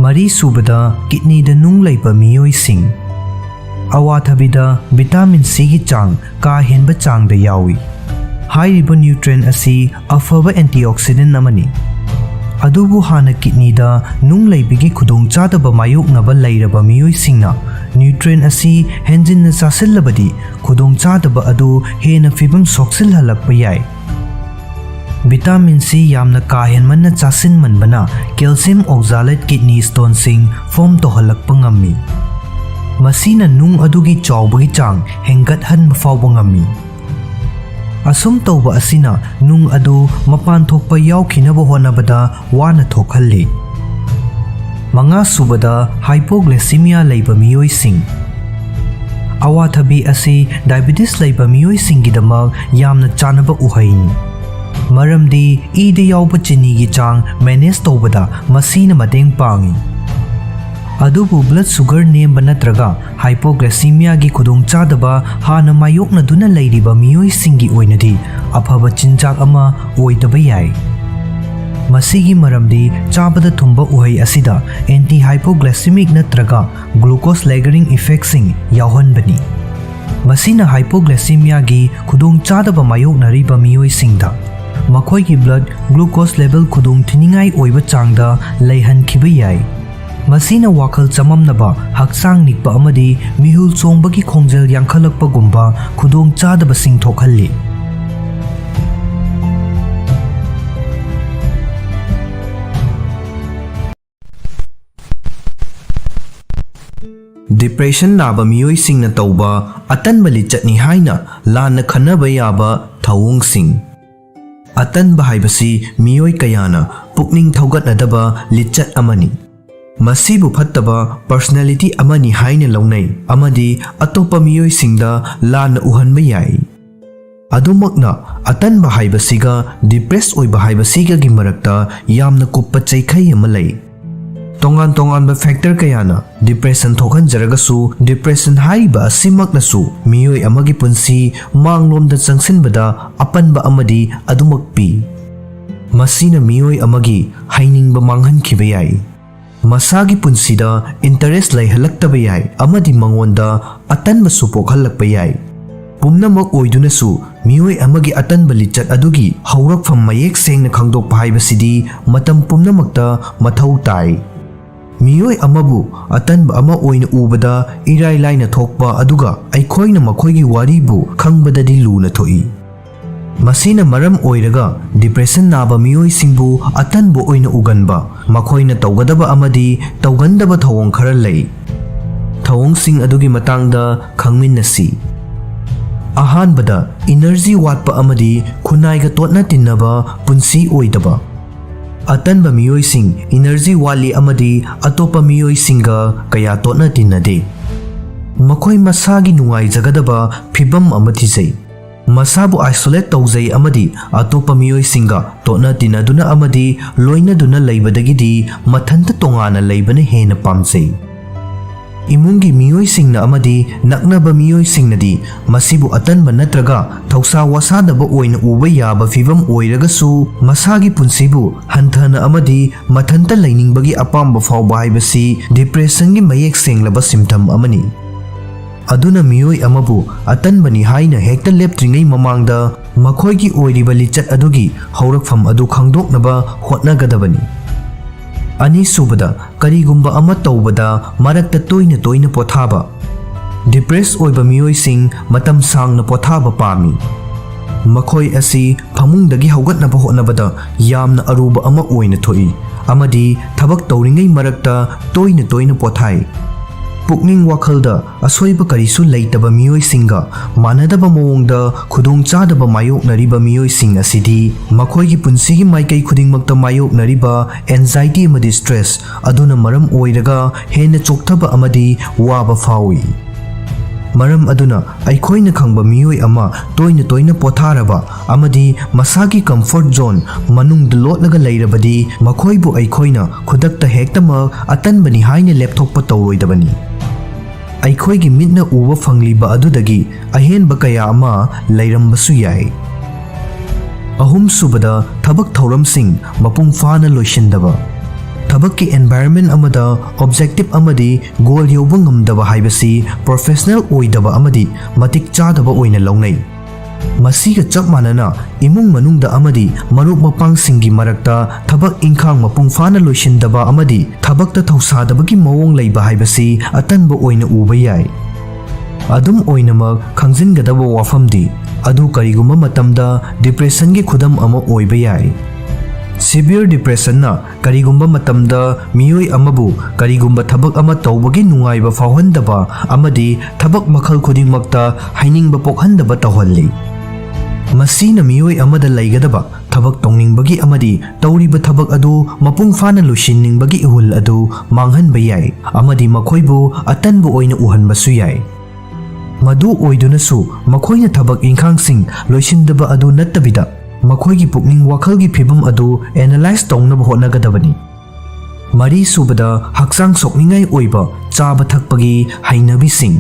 ꯃꯔꯤꯁꯨꯕꯗ, kidneyꯗ ꯅꯨꯡ ꯂꯩꯕ ꯃꯤꯑꯣꯏꯁꯤꯡ꯫ ꯑꯋꯥꯊꯕꯤꯗ vitamin Cꯒꯤ ꯆꯥꯡ ꯀꯥ ꯍꯦꯟꯕ ꯆꯥꯡꯗ ꯌꯥꯎꯏ꯫ ꯍꯥꯏꯔꯤꯕ nutrient ꯑꯁꯤ ꯑꯐꯕ antioxidant ꯑꯃꯅꯤ꯫ ꯑꯗꯨꯕꯨ ꯍꯥꯟꯅ kidneyꯗ ꯅꯨꯡ ꯂꯩꯕꯒꯤ ꯈꯨꯗꯣꯡꯆꯥꯗꯕ ꯃꯥꯌꯣꯛꯅꯕ ꯂꯩꯔꯕ ꯃꯤꯑꯣꯏꯁꯤꯡꯅ nutrient ꯑꯁꯤ ꯍꯦꯟꯖꯤꯟꯅ ꯆꯥꯁꯤꯜꯂꯕꯗꯤ ꯈꯨꯗꯣꯡꯆꯥꯗꯕ ꯑꯗꯨ ꯍꯦꯟꯅ ꯐꯤꯕꯝ ꯁꯣꯛꯆꯤꯜꯍꯜꯂꯛꯄ ꯌꯥꯏ꯫ Vitamin C ꯌꯥꯝꯅ ꯀꯥ ꯍꯦꯟꯃꯟꯅ ꯆꯥꯁꯤꯟꯃꯟꯕꯅ calcium oxalate kidney stoneꯁꯤꯡ form ꯇꯧꯍꯜꯂꯛꯄ ꯉꯝꯃꯤ꯫ ꯃꯁꯤꯅ ꯅꯨꯡ ꯑꯗꯨꯒꯤ ꯆꯥꯎꯕꯒꯤ ꯆꯥꯡ ꯍꯦꯟꯒꯠꯍꯟꯕ ꯐꯥꯎꯕ ꯉꯝꯃꯤ꯫ ꯑꯁꯨꯝ ꯇꯧꯕ ꯑꯁꯤꯅ ꯅꯨꯡ ꯑꯗꯨ ꯃꯄꯥꯟ ꯊꯣꯛꯄ ꯌꯥꯎꯈꯤꯅꯕ ꯍꯣꯠꯅꯕꯗ ꯋꯥꯅ ꯊꯣꯛꯍꯜꯂꯤ꯫ ꯃꯉꯥꯁꯨꯕꯗ, hypoglycemia ꯂꯩꯕ ꯃꯤꯑꯣꯏꯁꯤꯡ꯫ ꯑꯋꯥꯊꯕꯤ ꯑꯁꯤ ꯗꯥꯏꯕꯤꯇꯤꯁ ꯂꯩꯕ ꯃꯤꯑꯣꯏꯁꯤꯡꯒꯤꯗꯃꯛ ꯌꯥꯝꯅ ꯆꯥꯅꯕ ꯎꯍꯩꯅꯤ, ꯃꯔꯝꯗꯤ ꯏꯗ ꯌꯥꯎꯕ ꯆꯤꯅꯤꯒꯤ ꯆꯥꯡ ꯃꯦꯅꯦꯖ ꯇꯧꯕꯗ ꯃꯁꯤꯅ ꯃꯇꯦꯡ ꯄꯥꯡꯏ꯫ ꯑꯗꯨꯕꯨ ꯕ꯭ꯂꯗ ꯁꯨꯒꯔ ꯅꯦꯝꯕ ꯅꯠꯇ꯭ꯔꯒ ꯍꯥꯏꯄꯣꯒ꯭ꯂꯥꯏꯁꯤꯃꯤꯌꯥꯒꯤ ꯈꯨꯗꯣꯡꯆꯥꯗꯕ ꯍꯥꯟꯅ ꯃꯥꯌꯣꯛꯅꯗꯨꯅ ꯂꯩꯔꯤꯕ ꯃꯤꯑꯣꯏꯁꯤꯡꯒꯤ ꯑꯣꯏꯅꯗꯤ ꯑꯐꯕ ꯆꯤꯟꯖꯥꯛ ꯑꯃ ꯑꯣꯏꯗꯕ ꯌꯥꯏ꯫ ꯃꯁꯤꯒꯤ ꯃꯔꯝꯗꯤ ꯆꯥꯕꯗ ꯊꯨꯝꯕ ꯎꯍꯩ ꯑꯁꯤꯗ ꯑꯦꯟꯇꯤ ꯍꯥꯏꯄꯣꯒ꯭ꯂꯥꯏꯁꯤꯃꯤꯛ ꯅꯠꯇ꯭ꯔꯒ ꯒ꯭ꯂꯨꯀꯣꯁ ꯂꯦꯒꯔꯤꯡ ꯏꯐꯦꯛꯁꯤꯡ ꯌꯥꯎꯍꯟꯕꯅꯤ꯫ ꯃꯁꯤꯅ ꯍꯥꯏꯄꯣꯒ꯭ꯂꯥꯏꯁꯤꯃꯤꯌꯥꯒꯤ ꯈꯨꯗꯣꯡꯆꯥꯗꯕ ꯃꯥꯌꯣꯛꯅꯔꯤꯕ ꯃꯤꯑꯣꯏꯁꯤꯡꯗ ꯃꯈꯣꯏꯒꯤ ꯕ꯭ꯂꯗ ꯒ꯭ꯂꯨꯀꯣꯁ ꯂꯦꯚꯦꯜ ꯈꯨꯗꯣꯡ ꯊꯤꯅꯤꯡꯉꯥꯏ ꯑꯣꯏꯕ ꯆꯥꯡꯗ ꯂꯩꯍꯟꯈꯤꯕ ꯌꯥꯏ꯫ ꯃꯁꯤꯅ ꯋꯥꯈꯜ ꯆꯃꯝꯅꯕ, ꯍꯛꯆꯥꯡ ꯅꯤꯛꯄ ꯑꯃꯗꯤ ꯃꯤꯍꯨꯜ ꯆꯣꯡꯕꯒꯤ ꯈꯣꯡꯖꯦꯜ ꯌꯥꯡꯈꯠꯂꯛꯄꯒꯨꯝꯕ ꯈꯨꯗꯣꯡꯆꯥꯗꯕꯁꯤꯡ ꯊꯣꯛꯍꯜꯂꯤ꯫ ꯗꯤꯄ꯭ꯔꯦꯁꯟ ꯅꯥꯕ ꯃꯤꯑꯣꯏꯁꯤꯡꯅ ꯇꯧꯕ ꯑꯇꯟꯕ ꯂꯤꯆꯠꯅꯤ ꯍꯥꯏꯅ ꯂꯥꯟꯅ ꯈꯟꯅꯕ ꯌꯥꯕ ꯊꯧꯑꯣꯡꯁꯤꯡ꯫ ꯑꯇꯟꯕ ꯍꯥꯏꯕꯁꯤ ꯃꯤꯑꯣꯏ ꯀꯌꯥꯅ ꯄꯨꯛꯅꯤꯡ ꯊꯧꯒꯠꯅꯗꯕ ꯂꯤꯆꯠ ꯑꯃꯅꯤ꯫ ꯃꯁꯤꯕꯨ ꯐꯠꯇꯕ ꯄꯔꯁꯣꯅꯦꯂꯤꯇꯤ ꯑꯃꯅꯤ ꯍꯥꯏꯅ ꯂꯧꯅꯩ ꯑꯃꯗꯤ ꯑꯇꯣꯞꯄ ꯃꯤꯑꯣꯏꯁꯤꯡꯗ ꯂꯥꯟꯅ ꯎꯍꯟꯕ ꯌꯥꯏ꯫ ꯑꯗꯨꯃꯛꯅ, ꯑꯇꯟꯕ ꯍꯥꯏꯕꯁꯤꯒ ꯗꯤꯄ꯭ꯔꯦꯁ ꯑꯣꯏꯕ ꯍꯥꯏꯕꯁꯤꯒꯒꯤ ꯃꯔꯛꯇ ꯌꯥꯝꯅ ꯀꯨꯞꯄ ꯆꯩꯈꯩ ꯑꯃ ꯂꯩ꯫ ꯇꯣꯉꯥꯟ ꯇꯣꯉꯥꯟꯕ ꯐꯦꯛꯇꯔ ꯀꯌꯥꯅ ꯗꯤꯄ꯭ꯔꯦꯁꯟ ꯊꯣꯛꯍꯟꯖꯔꯒꯁꯨ, ꯗꯤꯄ꯭ꯔꯦꯁꯟ ꯍꯥꯏꯔꯤꯕ ꯑꯁꯤꯃꯛꯅꯁꯨ ꯃꯤꯑꯣꯏ ꯑꯃꯒꯤ ꯄꯨꯟꯁꯤ ꯃꯥꯡꯂꯣꯝꯗ ꯆꯪꯁꯤꯟꯕꯗ ꯑꯄꯟꯕ ꯑꯃꯗꯤ ꯑꯗꯨꯃꯛ ꯄꯤ꯫ ꯃꯁꯤꯅ ꯃꯤꯑꯣꯏ ꯑꯃꯒꯤ ꯍꯩꯅꯤꯡꯕ ꯃꯥꯡꯍꯟꯈꯤꯕ ꯌꯥꯏ꯫ ꯃꯁꯥꯒꯤ ꯄꯨꯟꯁꯤꯗ ꯏꯟꯇꯔꯦꯁ ꯂꯩꯍꯜꯂꯛꯇꯕ ꯌꯥꯏ ꯑꯃꯗꯤ ꯃꯉꯣꯟꯗ ꯑꯇꯟꯕꯁꯨ ꯄꯣꯛꯍꯜꯂꯛꯄ ꯌꯥꯏ꯫ ꯄꯨꯝꯅꯃꯛ ꯑꯣꯏꯗꯨꯅꯁꯨ, ꯃꯤꯑꯣꯏ ꯑꯃꯒꯤ ꯑꯇꯟꯕ ꯂꯤꯆꯠ ꯑꯗꯨꯒꯤ ꯍꯧꯔꯛꯐꯝ ꯃꯌꯦꯛ ꯁꯦꯡꯅ ꯈꯪꯗꯣꯛꯄ ꯍꯥꯏꯕꯁꯤꯗꯤ ꯃꯇꯝ ꯄꯨꯝꯅꯃꯛꯇ ꯃꯊꯧ ꯇꯥꯏ꯫ ꯃꯤꯑꯣꯏ ꯑꯃꯕꯨ ꯑꯇꯟꯕ ꯑꯃ ꯑꯣꯏꯅ ꯎꯕꯗ ꯏꯔꯥꯏ ꯂꯥꯏꯅ ꯊꯣꯛꯄ ꯑꯗꯨꯒ ꯑꯩꯈꯣꯏꯅ ꯃꯈꯣꯏꯒꯤ ꯋꯥꯔꯤꯕꯨ ꯈꯪꯕꯗꯗꯤ ꯂꯨꯅ ꯊꯣꯛꯏ꯫ ꯃꯁꯤꯅ ꯃꯔꯝ ꯑꯣꯏꯔꯒ ꯗꯤꯄ꯭ꯔꯦꯁꯟ ꯅꯥꯕ ꯃꯤꯑꯣꯏꯁꯤꯡꯕꯨ ꯑꯇꯟꯕ ꯑꯣꯏꯅ ꯎꯒꯟꯕ, ꯃꯈꯣꯏꯅ ꯇꯧꯒꯗꯕ ꯑꯃꯗꯤ ꯇꯧꯒꯟꯗꯕ ꯊꯧꯑꯣꯡ ꯈꯔ ꯂꯩ꯫ ꯊꯧꯑꯣꯡꯁꯤꯡ ꯑꯗꯨꯒꯤ ꯃꯇꯥꯡꯗ ꯈꯪꯃꯤꯟꯅꯁꯤ꯫ ꯑꯍꯥꯟꯕꯗ, ꯏꯅꯔꯖꯤ ꯋꯥꯠꯄ ꯑꯃꯗꯤ ꯈꯨꯟꯅꯥꯏꯒ ꯇꯣꯠꯅ ꯇꯤꯟꯅꯕ ꯄꯨꯟꯁꯤ ꯑꯣꯏꯗꯕ꯫ ꯑꯇꯟꯕ ꯃꯤꯑꯣꯏꯁꯤꯡ ꯏꯅꯔꯖꯤ ꯋꯥꯠꯂꯤ ꯑꯃꯗꯤ ꯑꯇꯣꯞꯄ ꯃꯤꯑꯣꯏꯁꯤꯡꯒ ꯀꯌꯥ ꯇꯣꯠꯅ ꯇꯤꯟꯅꯗꯦ꯫ ꯃꯈꯣꯏ ꯃꯁꯥꯒꯤ ꯅꯨꯡꯉꯥꯏꯖꯒꯗꯕ ꯐꯤꯚꯝ ꯑꯃ ꯊꯤꯖꯩ꯫ ꯃꯁꯥꯕꯨ isolate ꯇꯧꯖꯩ ꯑꯃꯗꯤ ꯑꯇꯣꯞꯄ ꯃꯤꯑꯣꯏꯁꯤꯡꯒ ꯇꯣꯠꯅ ꯇꯤꯟꯅꯗꯨꯅ ꯑꯃꯗꯤ ꯂꯣꯏꯅꯗꯨꯅ ꯂꯩꯕꯗꯒꯤꯗꯤ ꯃꯊꯟꯇ ꯇꯣꯉꯥꯟꯅ ꯂꯩꯕꯅ ꯍꯦꯟꯅ ꯄꯥꯝꯖꯩ꯫ ꯏꯃꯨꯡꯒꯤ ꯃꯤꯑꯣꯏꯁꯤꯡꯅ ꯑꯃꯗꯤ ꯅꯛꯅꯕ ꯃꯤꯑꯣꯏꯁꯤꯡꯅꯗꯤ ꯃꯁꯤꯕꯨ ꯑꯇꯟꯕ ꯅꯠꯇ꯭ꯔꯒ ꯊꯧꯁꯥ ꯋꯥꯁꯥꯗꯕ ꯑꯣꯏꯅ ꯎꯕ ꯌꯥꯕ ꯐꯤꯚꯝ ꯑꯣꯏꯔꯒꯁꯨ, ꯃꯁꯥꯒꯤ ꯄꯨꯟꯁꯤꯕꯨ ꯍꯟꯊꯅ ꯑꯃꯗꯤ ꯃꯊꯟꯇ ꯂꯩꯅꯤꯡꯕꯒꯤ ꯑꯄꯥꯝꯕ ꯐꯥꯎꯕ ꯍꯥꯏꯕꯁꯤ depressionꯒꯤ ꯃꯌꯦꯛ ꯁꯦꯡꯂꯕ symptom ꯑꯃꯅꯤ꯫ ꯑꯗꯨꯅ ꯃꯤꯑꯣꯏ ꯑꯃꯕꯨ ꯑꯇꯟꯕꯅꯤ ꯍꯥꯏꯅ ꯍꯦꯛꯇ ꯂꯦꯞꯇ꯭ꯔꯤꯉꯩ ꯃꯃꯥꯡꯗ ꯃꯈꯣꯏꯒꯤ ꯑꯣꯏꯔꯤꯕ ꯂꯤꯆꯠ ꯑꯗꯨꯒꯤ ꯍꯧꯔꯛꯐꯝ ꯑꯗꯨ ꯈꯪꯗꯣꯛꯅꯕ ꯍꯣꯠꯅꯒꯗꯕꯅꯤ꯫ ꯑꯅꯤꯁꯨꯕꯗ, ꯀꯔꯤꯒꯨꯝꯕ ꯑꯃ ꯇꯧꯕꯗ ꯃꯔꯛꯇ ꯇꯣꯏꯅ ꯇꯣꯏꯅ ꯄꯣꯊꯥꯕ꯫ Depress ꯑꯣꯏꯕ ꯃꯤꯑꯣꯏꯁꯤꯡ ꯃꯇꯝ ꯁꯥꯡꯅ ꯄꯣꯊꯥꯕ ꯄꯥꯝꯃꯤ꯫ ꯃꯈꯣꯏ ꯑꯁꯤ ꯐꯃꯨꯡꯗꯒꯤ ꯍꯧꯒꯠꯅꯕ ꯍꯣꯠꯅꯕꯗ ꯌꯥꯝꯅ ꯑꯔꯨꯕ ꯑꯃ ꯑꯣꯏꯅ ꯊꯣꯛꯏ ꯑꯃꯗꯤ ꯊꯕꯛ ꯇꯧꯔꯤꯉꯩ ꯃꯔꯛꯇ ꯇꯣꯏꯅ ꯇꯣꯏꯅ ꯄꯣꯊꯥꯏ꯫ ꯄꯨꯛꯅꯤꯡ ꯋꯥꯈꯜꯗ ꯑꯁꯣꯏꯕ ꯀꯔꯤꯁꯨ ꯂꯩꯇꯕ ꯃꯤꯑꯣꯏꯁꯤꯡꯒ ꯃꯥꯟꯅꯗꯕ ꯃꯑꯣꯡꯗ ꯈꯨꯗꯣꯡꯆꯥꯗꯕ ꯃꯥꯌꯣꯛꯅꯔꯤꯕ ꯃꯤꯑꯣꯏꯁꯤꯡ ꯑꯁꯤꯗꯤ ꯃꯈꯣꯏꯒꯤ ꯄꯨꯟꯁꯤꯒꯤ ꯃꯥꯏꯀꯩ ꯈꯨꯗꯤꯡꯃꯛꯇ ꯃꯥꯌꯣꯛꯅꯔꯤꯕ anxiety ꯑꯃꯗꯤ stress ꯑꯗꯨꯅ ꯃꯔꯝ ꯑꯣꯏꯔꯒ ꯍꯦꯟꯅ ꯆꯣꯛꯊꯕ ꯑꯃꯗꯤ ꯋꯥꯕ ꯐꯥꯎꯏ꯫ ꯃꯔꯝ ꯑꯗꯨꯅ, ꯑꯩꯈꯣꯏꯅ ꯈꯪꯕ ꯃꯤꯑꯣꯏ ꯑꯃ ꯇꯣꯏꯅ ꯇꯣꯏꯅ ꯄꯣꯊꯥꯔꯕ ꯑꯃꯗꯤ ꯃꯁꯥꯒꯤ comfort zone ꯃꯅꯨꯡꯗ ꯂꯣꯠꯂꯒ ꯂꯩꯔꯕꯗꯤ, ꯃꯈꯣꯏꯕꯨ ꯑꯩꯈꯣꯏꯅ ꯈꯨꯗꯛꯇ ꯍꯦꯛꯇꯃꯛ ꯑꯇꯟꯕꯅꯤ ꯍꯥꯏꯅ ꯂꯦꯞꯊꯣꯛꯄ ꯇꯧꯔꯣꯏꯗꯕꯅꯤ꯫ ꯑꯩꯈꯣꯏꯒꯤ ꯃꯤꯠꯅ ꯎꯕ ꯐꯪꯂꯤꯕ ꯑꯗꯨꯗꯒꯤ ꯑꯍꯦꯟꯕ ꯀꯌꯥ ꯑꯃ ꯂꯩꯔꯝꯕꯁꯨ ꯌꯥꯏ꯫ ꯑꯍꯨꯝꯁꯨꯕꯗ, ꯊꯕꯛ ꯊꯧꯔꯝꯁꯤꯡ ꯃꯄꯨꯡ ꯐꯥꯅ ꯂꯣꯏꯁꯤꯟꯗꯕ꯫ ꯊꯕꯛꯀꯤ environment ꯑꯃꯗ objective ꯑꯃꯗꯤ goal ꯌꯧꯕ ꯉꯝꯗꯕ ꯍꯥꯏꯕꯁꯤ professional ꯑꯣꯏꯗꯕ ꯑꯃꯗꯤ ꯃꯇꯤꯛ ꯆꯥꯗꯕ ꯑꯣꯏꯅ ꯂꯧꯅꯩ꯫ ꯃꯁꯤꯒ ꯆꯞ ꯃꯥꯟꯅꯅ, ꯏꯃꯨꯡ ꯃꯅꯨꯡꯗ ꯑꯃꯗꯤ ꯃꯔꯨꯞ ꯃꯄꯥꯡꯁꯤꯡꯒꯤ ꯃꯔꯛꯇ ꯊꯕꯛ ꯏꯪꯈꯥꯡ ꯃꯄꯨꯡ ꯐꯥꯅ ꯂꯣꯏꯁꯤꯟꯗꯕ ꯑꯃꯗꯤ ꯊꯕꯛꯇ ꯊꯧꯁꯥꯗꯕꯒꯤ ꯃꯑꯣꯡ ꯂꯩꯕ ꯍꯥꯏꯕꯁꯤ ꯑꯇꯟꯕ ꯑꯣꯏꯅ ꯎꯕ ꯌꯥꯏ꯫ ꯑꯗꯨꯝ ꯑꯣꯏꯅꯃꯛ, ꯈꯪꯖꯤꯟꯒꯗꯕ ꯋꯥꯐꯝꯗꯤ, ꯑꯗꯨ ꯀꯔꯤꯒꯨꯝꯕ ꯃꯇꯝꯗ depressionꯒꯤ ꯈꯨꯗꯝ ꯑꯃ ꯑꯣꯏꯕ ꯌꯥꯏ꯫ Severe depressionꯅ ꯀꯔꯤꯒꯨꯝꯕ ꯃꯇꯝꯗ ꯃꯤꯑꯣꯏ ꯑꯃꯕꯨ ꯀꯔꯤꯒꯨꯝꯕ ꯊꯕꯛ ꯑꯃ ꯇꯧꯕꯒꯤ ꯅꯨꯡꯉꯥꯏꯕ ꯐꯥꯎꯍꯟꯗꯕ ꯑꯃꯗꯤ ꯊꯕꯛ ꯃꯈꯜ ꯈꯨꯗꯤꯡꯃꯛꯇ ꯍꯩꯅꯤꯡꯕ ꯄꯣꯛꯍꯟꯗꯕ ꯇꯧꯍꯜꯂꯤ꯫ ꯃꯁꯤꯅ ꯃꯤꯑꯣꯏ ꯑꯃꯗ ꯂꯩꯒꯗꯕ ꯊꯕꯛ ꯇꯧꯅꯤꯡꯕꯒꯤ ꯑꯃꯗꯤ ꯇꯧꯔꯤꯕ ꯊꯕꯛ ꯑꯗꯨ ꯃꯄꯨꯡ ꯐꯥꯅ ꯂꯣꯏꯁꯤꯟꯅꯤꯡꯕꯒꯤ ꯏꯍꯨꯜ ꯑꯗꯨ ꯃꯥꯡꯍꯟꯕ ꯌꯥꯏ ꯑꯃꯗꯤ ꯃꯈꯣꯏꯕꯨ ꯑꯇꯟꯕ ꯑꯣꯏꯅ ꯎꯍꯟꯕꯁꯨ ꯌꯥꯏ꯫ ꯃꯗꯨ ꯑꯣꯏꯗꯨꯅꯁꯨ, ꯃꯈꯣꯏꯅ ꯊꯕꯛ ꯏꯪꯈꯥꯡꯁꯤꯡ ꯂꯣꯏꯁꯤꯟꯗꯕ ꯑꯗꯨ ꯅꯠꯇꯕꯤꯗ, ꯃꯈꯣꯏꯒꯤ ꯄꯨꯛꯅꯤꯡ ꯋꯥꯈꯜꯒꯤ ꯐꯤꯕꯝ ꯑꯗꯨ ꯑꯦꯅꯥꯂꯥꯏꯖ ꯇꯧꯅꯕ ꯍꯣꯠꯅꯒꯗꯕꯅꯤ꯫ ꯃꯔꯤꯁꯨꯕꯗ, ꯍꯛꯆꯥꯡ ꯁꯣꯛꯅꯤꯡꯉꯥꯏ ꯑꯣꯏꯕ ꯆꯥꯕ ꯊꯛꯄꯒꯤ ꯍꯩꯅꯕꯤꯁꯤꯡ꯫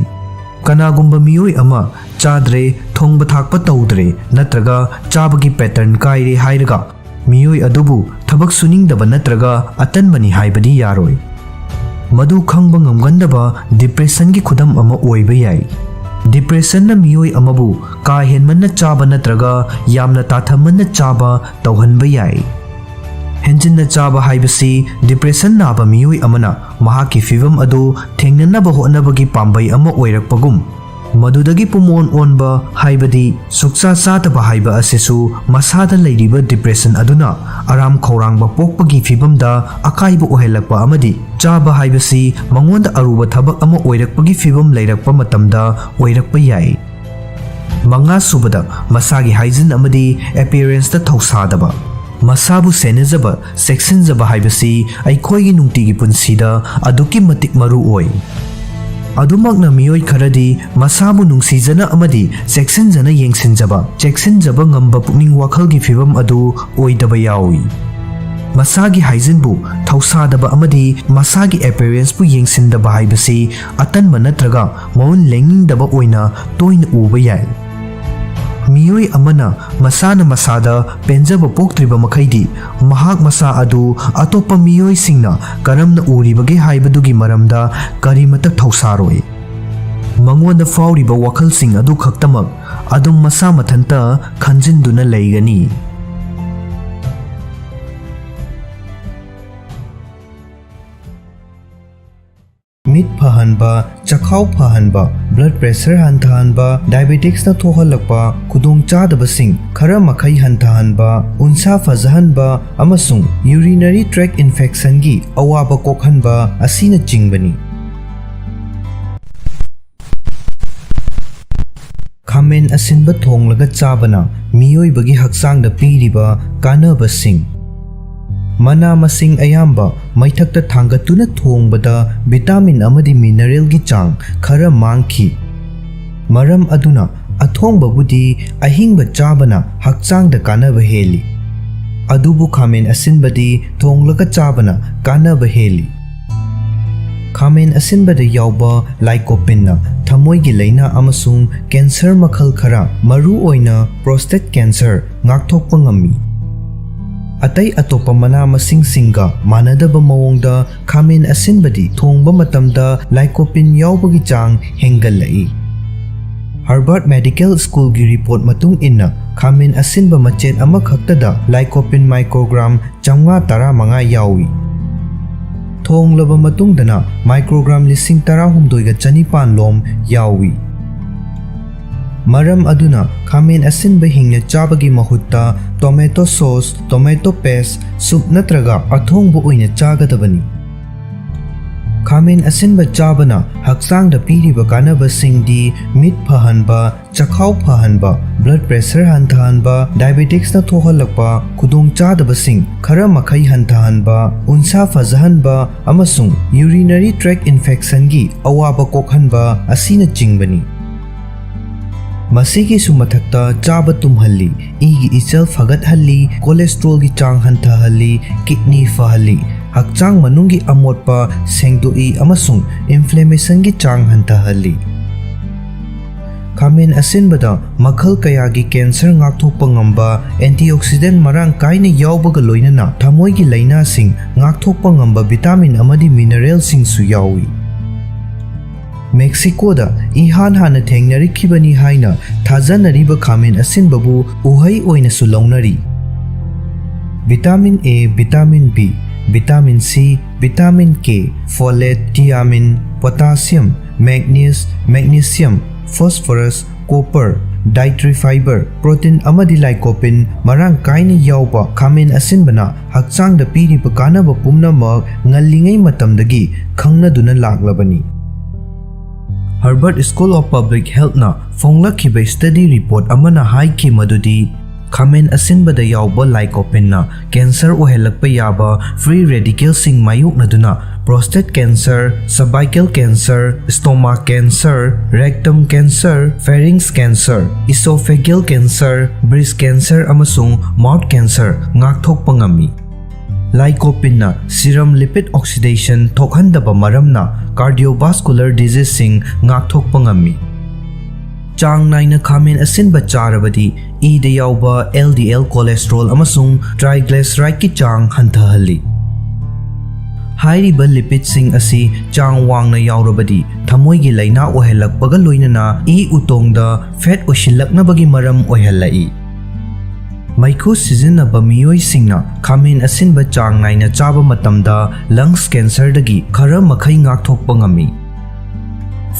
ꯀꯅꯥꯒꯨꯝꯕ ꯃꯤꯑꯣꯏ ꯑꯃ ꯆꯥꯗ꯭ꯔꯦ, ꯊꯣꯡꯕ ꯊꯥꯛꯄ ꯇꯧꯗ꯭ꯔꯦ, ꯅꯠꯇ꯭ꯔꯒ ꯆꯥꯕꯒꯤ ꯄꯦꯇꯔꯟ ꯀꯥꯏꯔꯦ ꯍꯥꯏꯔꯒ, ꯃꯤꯑꯣꯏ ꯑꯗꯨꯕꯨ ꯊꯕꯛ ꯁꯨꯅꯤꯡꯗꯕ ꯅꯠꯇ꯭ꯔꯒ ꯑꯇꯟꯕꯅꯤ ꯍꯥꯏꯕꯗꯤ ꯌꯥꯔꯣꯏ꯫ ꯃꯗꯨ ꯈꯪꯕ ꯉꯝꯒꯟꯗꯕ ꯗꯤꯄ꯭ꯔꯦꯁꯟꯒꯤ ꯈꯨꯗꯝ ꯑꯃ ꯑꯣꯏꯕ ꯌꯥꯏ꯫ ꯗꯤꯄ꯭ꯔꯦꯁꯟꯅ ꯃꯤꯑꯣꯏ ꯑꯃꯕꯨ ꯀꯥ ꯍꯦꯟꯃꯟꯅ ꯆꯥꯕ ꯅꯠꯇ꯭ꯔꯒ ꯌꯥꯝꯅ ꯇꯥꯊꯃꯟꯅ ꯆꯥꯕ ꯇꯧꯍꯟꯕ ꯌꯥꯏ꯫ ꯍꯦꯟꯖꯤꯟꯅ ꯆꯥꯕ ꯍꯥꯏꯕꯁꯤ ꯗꯤꯄ꯭ꯔꯦꯁꯟ ꯅꯥꯕ ꯃꯤꯑꯣꯏ ꯑꯃꯅ ꯃꯍꯥꯛꯀꯤ ꯐꯤꯚꯝ ꯑꯗꯨ ꯊꯦꯡꯅꯅꯕ ꯍꯣꯠꯅꯕꯒꯤ ꯄꯥꯝꯕꯩ ꯑꯃ ꯑꯣꯏꯔꯛꯄꯒꯨꯝ, ꯃꯗꯨꯗꯒꯤ ꯄꯨꯝꯑꯣꯟ ꯑꯣꯟꯕ, ꯍꯥꯏꯕꯗꯤ ꯁꯨꯛꯆꯥ ꯆꯥꯗꯕ ꯍꯥꯏꯕ ꯑꯁꯤꯁꯨ ꯃꯁꯥꯗ ꯂꯩꯔꯤꯕ ꯗꯤꯄ꯭ꯔꯦꯁꯟ ꯑꯗꯨꯅ ꯑꯔꯥꯝ ꯈꯧꯔꯥꯡꯕ ꯄꯣꯛꯄꯒꯤ ꯐꯤꯚꯝꯗ ꯑꯀꯥꯏꯕ ꯑꯣꯏꯍꯜꯂꯛꯄ ꯑꯃꯗꯤ ꯆꯥꯕ ꯍꯥꯏꯕꯁꯤ ꯃꯉꯣꯟꯗ ꯑꯔꯨꯕ ꯊꯕꯛ ꯑꯃ ꯑꯣꯏꯔꯛꯄꯒꯤ ꯐꯤꯚꯝ ꯂꯩꯔꯛꯄ ꯃꯇꯝꯗ ꯑꯣꯏꯔꯛꯄ ꯌꯥꯏ꯫ ꯃꯉꯥꯁꯨꯕꯗ, ꯃꯁꯥꯒꯤ ꯍꯥꯏꯖꯤꯟ ꯑꯃꯗꯤ ꯑꯦꯄꯤꯌꯔꯦꯟꯁꯇ ꯊꯧꯁꯥꯗꯕ꯫ ꯃꯁꯥꯕꯨ ꯁꯦꯟꯅꯖꯕ, ꯆꯦꯛꯁꯤꯟꯖꯕ ꯍꯥꯏꯕꯁꯤ ꯑꯩꯈꯣꯏꯒꯤ ꯅꯨꯡꯇꯤꯒꯤ ꯄꯨꯟꯁꯤꯗ ꯑꯗꯨꯛꯀꯤ ꯃꯇꯤꯛ ꯃꯔꯨ ꯑꯣꯏ꯫ ꯑꯗꯨꯃꯛꯅ, ꯃꯤꯑꯣꯏ ꯈꯔꯗꯤ ꯃꯁꯥꯕꯨ ꯅꯨꯡꯁꯤꯖꯅ ꯑꯃꯗꯤ ꯆꯦꯛꯁꯤꯟꯖꯅ ꯌꯦꯡꯁꯤꯟꯖꯕ, ꯆꯦꯛꯁꯤꯟꯖꯕ ꯉꯝꯕ ꯄꯨꯛꯅꯤꯡ ꯋꯥꯈꯜꯒꯤ ꯐꯤꯚꯝ ꯑꯗꯨ ꯑꯣꯏꯗꯕ ꯌꯥꯎꯏ꯫ ꯃꯁꯥꯒꯤ ꯍꯥꯏꯖꯤꯟꯕꯨ ꯊꯧꯁꯥꯗꯕ ꯑꯃꯗꯤ ꯃꯁꯥꯒꯤ ꯑꯦꯄꯤꯌꯔꯦꯟꯁꯄꯨ ꯌꯦꯡꯁꯤꯟꯗꯕ ꯍꯥꯏꯕꯁꯤ ꯑꯇꯟꯕ ꯅꯠꯇ꯭ꯔꯒ ꯃꯑꯣꯡ ꯂꯦꯡꯅꯤꯡꯗꯕ ꯑꯣꯏꯅ ꯇꯣꯏꯅ ꯎꯕ ꯌꯥꯏ꯫ ꯃꯤꯑꯣꯏ ꯑꯃꯅ ꯃꯁꯥꯅ ꯃꯁꯥꯗ ꯄꯦꯟꯖꯕ ꯄꯣꯛꯇ꯭ꯔꯤꯕ ꯃꯈꯩꯗꯤ, ꯃꯍꯥꯛ ꯃꯁꯥ ꯑꯗꯨ ꯑꯇꯣꯞꯄ ꯃꯤꯑꯣꯏꯁꯤꯡꯅ ꯀꯔꯝꯅ ꯎꯔꯤꯕꯒꯦ ꯍꯥꯏꯕꯗꯨꯒꯤ ꯃꯔꯝꯗ ꯀꯔꯤꯃꯠꯇ ꯊꯧꯁꯥꯔꯣꯏ꯫ ꯃꯉꯣꯟꯗ ꯐꯥꯎꯔꯤꯕ ꯋꯥꯈꯜꯁꯤꯡ ꯑꯗꯨ ꯈꯛꯇꯃꯛ ꯑꯗꯨꯝ ꯃꯁꯥ ꯃꯊꯟꯇ ꯈꯟꯖꯤꯟꯗꯨꯅ ꯂꯩꯒꯅꯤ꯫ ꯃꯤꯠ ꯐꯍꯟꯕ, ꯆꯈꯥꯎ ꯐꯍꯟꯕ, ꯕ꯭ꯂꯗ ꯄ꯭ꯔꯦꯁꯔ ꯍꯟꯊꯍꯟꯕ, ꯗꯥꯏꯕꯦꯇꯤꯛꯁꯅ ꯊꯣꯛꯍꯜꯂꯛꯄ ꯈꯨꯗꯣꯡꯆꯥꯗꯕꯁꯤꯡ ꯈꯔ ꯃꯈꯩ ꯍꯟꯊꯍꯟꯕ, ꯎꯟꯁꯥ ꯐꯖꯍꯟꯕ ꯑꯃꯁꯨꯡ ꯌꯨꯔꯤꯅꯔꯤ ꯇ꯭ꯔꯦꯛ ꯏꯟꯐꯦꯛꯁꯟꯒꯤ ꯑꯋꯥꯕ ꯀꯣꯛꯍꯟꯕ ꯑꯁꯤꯅꯆꯤꯡꯕꯅꯤ꯫ ꯈꯥꯃꯦꯟ ꯑꯁꯤꯟꯕ ꯊꯣꯡꯂꯒ ꯆꯥꯕꯅ ꯃꯤꯑꯣꯏꯕꯒꯤ ꯍꯛꯆꯥꯡꯗ ꯄꯤꯔꯤꯕ ꯀꯥꯟꯅꯕꯁꯤꯡ꯫ ꯃꯅꯥ ꯃꯁꯤꯡ ꯑꯌꯥꯝꯕ ꯃꯩꯊꯛꯇ ꯊꯥꯡꯒꯠꯇꯨꯅ ꯊꯣꯡꯕꯗ ꯚꯤꯇꯥꯃꯤꯟ ꯑꯃꯗꯤ ꯃꯤꯅꯔꯦꯜꯒꯤ ꯆꯥꯡ ꯈꯔ ꯃꯥꯡꯈꯤ꯫ ꯃꯔꯝ ꯑꯗꯨꯅ ꯑꯊꯣꯡꯕꯕꯨꯗꯤ ꯑꯍꯤꯡꯕ ꯆꯥꯕꯅ ꯍꯛꯆꯥꯡꯗ ꯀꯥꯟꯅꯕ ꯍꯦꯜꯂꯤ꯫ ꯑꯗꯨꯕꯨ ꯈꯥꯃꯦꯟ ꯑꯁꯤꯟꯕꯗꯤ ꯊꯣꯡꯂꯒ ꯆꯥꯕꯅ ꯀꯥꯟꯅꯕ ꯍꯦꯜꯂꯤ꯫ ꯈꯥꯃꯦꯟ ꯑꯁꯤꯟꯕꯗ ꯌꯥꯎꯕ ꯂꯥꯏꯀꯣꯄꯤꯟꯅ ꯊꯃꯣꯏꯒꯤ ꯂꯥꯏꯅꯥ ꯑꯃꯁꯨꯡ ꯀꯦꯟꯁꯔ ꯃꯈꯜ ꯈꯔ, ꯃꯔꯨꯑꯣꯏꯅ ꯄ꯭ꯔꯣꯁꯇꯦꯠ ꯀꯦꯟꯁꯔ, ꯉꯥꯛꯊꯣꯛꯄ ꯉꯝꯃꯤ꯫ ꯑꯇꯩ ꯑꯇꯣꯞꯄ ꯃꯅꯥ ꯃꯁꯤꯡꯁꯤꯡꯒ ꯃꯥꯟꯅꯗꯕ ꯃꯑꯣꯡꯗ ꯈꯥꯃꯦꯟ ꯑꯁꯤꯟꯕꯗꯤ ꯊꯣꯡꯕ ꯃꯇꯝꯗ ꯂꯥꯏꯀꯣꯄꯤꯟ ꯌꯥꯎꯕꯒꯤ ꯆꯥꯡ ꯍꯦꯟꯒꯠꯂꯛꯏ꯫ ꯍꯥꯔꯕꯔꯠ ꯃꯦꯗꯤꯀꯦꯜ ꯁ꯭ꯀꯨꯜꯒꯤ ꯔꯤꯄꯣꯔꯠ ꯃꯇꯨꯡ ꯏꯟꯅ, ꯈꯥꯃꯦꯟ ꯑꯁꯤꯟꯕ ꯃꯆꯦꯠ ꯑꯃꯈꯛꯇꯗ ꯂꯥꯏꯀꯣꯄꯤꯟ ꯃꯥꯏꯀ꯭ꯔꯣꯒ꯭ꯔꯥꯝ ꯆꯥꯝꯃꯉꯥ ꯇꯔꯥꯃꯉꯥ ꯌꯥꯎꯏ꯫ ꯊꯣꯡꯂꯕ ꯃꯇꯨꯡꯗꯅ ꯃꯥꯏꯀ꯭ꯔꯣꯒ꯭ꯔꯥꯝ ꯂꯤꯁꯤꯡ ꯇꯔꯥꯍꯨꯝꯗꯣꯏꯒ ꯆꯅꯤꯄꯥꯟ ꯂꯣꯝ ꯌꯥꯎꯏ꯫ ꯃꯔꯝ ꯑꯗꯨꯅ ꯈꯥꯃꯦꯟ ꯑꯁꯤꯟꯕ ꯍꯤꯡꯅ ꯆꯥꯕꯒꯤ ꯃꯍꯨꯠꯇ tomato sauce, tomato paste, soup ꯅꯠꯇ꯭ꯔꯒ ꯑꯊꯣꯡꯕ ꯑꯣꯏꯅ ꯆꯥꯒꯗꯕꯅꯤ꯫ ꯈꯥꯃꯦꯟ ꯑꯁꯤꯟꯕ ꯆꯥꯕꯅ ꯍꯛꯆꯥꯡꯗ ꯄꯤꯔꯤꯕ ꯀꯥꯟꯅꯕꯁꯤꯡꯗꯤ ꯃꯤꯠ ꯐꯍꯟꯕ, ꯆꯈꯥꯎ ꯐꯍꯟꯕ, ꯕ꯭ꯂꯗ ꯄ꯭ꯔꯦꯁꯔ ꯍꯟꯊꯍꯟꯕ, ꯗꯥꯏꯕꯦꯇꯤꯛꯁꯅ ꯊꯣꯛꯍꯜꯂꯛꯄ ꯈꯨꯗꯣꯡꯆꯥꯗꯕꯁꯤꯡ ꯈꯔ ꯃꯈꯩ ꯍꯟꯊꯍꯟꯕ, ꯎꯟꯁꯥ ꯐꯖꯍꯟꯕ ꯑꯃꯁꯨꯡ ꯌꯨꯔꯤꯅꯔꯤ ꯇ꯭ꯔꯦꯛ ꯏꯟꯐꯦꯛꯁꯟꯒꯤ ꯑꯋꯥꯕ ꯀꯣꯛꯍꯟꯕ ꯑꯁꯤꯅꯆꯤꯡꯕꯅꯤ꯫ ꯃꯁꯤꯒꯤꯁꯨ ꯃꯊꯛꯇ, ꯆꯥꯕ ꯇꯨꯝꯍꯜꯂꯤ, ꯏꯒꯤ ꯏꯆꯦꯜ ꯐꯒꯠꯍꯜꯂꯤ, ꯀꯣꯂꯦꯁꯇ꯭ꯔꯣꯜꯒꯤ ꯆꯥꯡ ꯍꯟꯊꯍꯜꯂꯤ, ꯀꯤꯗꯅꯤ ꯐꯍꯜꯂꯤ, ꯍꯛꯆꯥꯡ ꯃꯅꯨꯡꯒꯤ ꯑꯃꯣꯠꯄ ꯁꯦꯡꯗꯣꯛꯏ ꯑꯃꯁꯨꯡ ꯏꯟꯐ꯭ꯂꯦꯃꯦꯁꯟꯒꯤ ꯆꯥꯡ ꯍꯟꯊꯍꯜꯂꯤ꯫ ꯈꯥꯃꯦꯟ ꯑꯁꯤꯟꯕꯗ ꯃꯈꯜ ꯀꯌꯥꯒꯤ ꯀꯦꯟꯁꯔ ꯉꯥꯛꯊꯣꯛꯄ ꯉꯝꯕ ꯑꯦꯟꯇꯤꯑꯣꯛꯁꯤꯗꯦꯟ ꯃꯔꯥꯡ ꯀꯥꯏꯅ ꯌꯥꯎꯕꯒ ꯂꯣꯏꯅꯅ ꯊꯃꯣꯏꯒꯤ ꯂꯥꯏꯅꯥꯁꯤꯡ ꯉꯥꯛꯊꯣꯛꯄ ꯉꯝꯕ ꯚꯤꯇꯥꯃꯤꯟ ꯑꯃꯗꯤ ꯃꯤꯅꯔꯦꯜꯁꯤꯡꯁꯨ ꯌꯥꯎꯏ꯫ ꯃꯦꯛꯁꯤꯀꯣꯗ ꯏꯍꯥꯟ ꯍꯥꯟꯅ ꯊꯦꯡꯅꯔꯛꯈꯤꯕꯅꯤ ꯍꯥꯏꯅ ꯊꯥꯖꯅꯔꯤꯕ ꯈꯥꯃꯦꯟ ꯑꯁꯤꯟꯕꯕꯨ ꯎꯍꯩ ꯑꯣꯏꯅꯁꯨ ꯂꯧꯅꯔꯤ꯫ Vitamin A, vitamin B, vitamin C, vitamin K, folate, thiamine, potassium, manganese, magnesium, phosphorus, copper, dietary fibre, protein ꯑꯃꯗꯤ ꯂꯥꯏꯀꯣꯄꯤꯟ ꯃꯔꯥꯡ ꯀꯥꯏꯅ ꯌꯥꯎꯕ ꯈꯥꯃꯦꯟ ꯑꯁꯤꯟꯕꯅ ꯍꯛꯆꯥꯡꯗ ꯄꯤꯔꯤꯕ ꯀꯥꯟꯅꯕ ꯄꯨꯝꯅꯃꯛ ꯉꯜꯂꯤꯉꯩ ꯃꯇꯝꯗꯒꯤ ꯈꯪꯅꯗꯨꯅ ꯂꯥꯛꯂꯕꯅꯤ꯫ Harvard School of Public Healthꯅ ꯐꯣꯡꯂꯛꯈꯤꯕ study report ꯑꯃꯅ ꯍꯥꯏꯈꯤ ꯃꯗꯨꯗꯤ ꯈꯥꯃꯦꯟ ꯑꯁꯤꯟꯕꯗ ꯌꯥꯎꯕ ꯂꯥꯏꯀꯣꯄꯤꯟꯅ cancer ꯑꯣꯏꯍꯜꯂꯛꯄ ꯌꯥꯕ free radicalꯁꯤꯡ ꯃꯥꯌꯣꯛꯅꯗꯨꯅ prostate cancer, cervical cancer, stomach cancer, rectum cancer, pharynx cancer, esophageal cancer, breast cancer ꯑꯃꯁꯨꯡ mouth cancer ꯉꯥꯛꯊꯣꯛꯄ ꯉꯝꯃꯤ꯫ ꯂꯥꯏꯀꯣꯄꯤꯟꯅ serum lipid oxidation ꯊꯣꯛꯍꯟꯗꯕ ꯃꯔꯝꯅ cardiovascular diseaseꯁꯤꯡ ꯉꯥꯛꯊꯣꯛꯄ ꯉꯝꯃꯤ꯫ ꯆꯥꯡ ꯅꯥꯏꯅ ꯈꯥꯃꯦꯟ ꯑꯁꯤꯟꯕ ꯆꯥꯔꯕꯗꯤ ꯏꯗ ꯌꯥꯎꯕ LDL cholesterol ꯑꯃꯁꯨꯡ triglycerideꯀꯤ ꯆꯥꯡ ꯍꯟꯊꯍꯜꯂꯤ꯫ ꯍꯥꯏꯔꯤꯕ lipidꯁꯤꯡ ꯑꯁꯤ ꯆꯥꯡ ꯋꯥꯡꯅ ꯌꯥꯎꯔꯕꯗꯤ ꯊꯃꯣꯏꯒꯤ ꯂꯥꯏꯅꯥ ꯑꯣꯏꯍꯜꯂꯛꯄꯒ ꯂꯣꯏꯅꯅ ꯏ ꯎꯇꯣꯡꯗ fat ꯑꯣꯏꯁꯤꯜꯂꯛꯅꯕꯒꯤ ꯃꯔꯝ ꯑꯣꯏꯍꯜꯂꯛꯏ꯫ ꯃꯩꯈꯨ ꯁꯤꯖꯤꯟꯅꯕ ꯃꯤꯑꯣꯏꯁꯤꯡꯅ ꯈꯥꯃꯦꯟ ꯑꯁꯤꯟꯕ ꯆꯥꯡ ꯅꯥꯏꯅ ꯆꯥꯕ ꯃꯇꯝꯗ lungs cancerꯗꯒꯤ ꯈꯔ ꯃꯈꯩ ꯉꯥꯛꯊꯣꯛꯄ ꯉꯝꯃꯤ꯫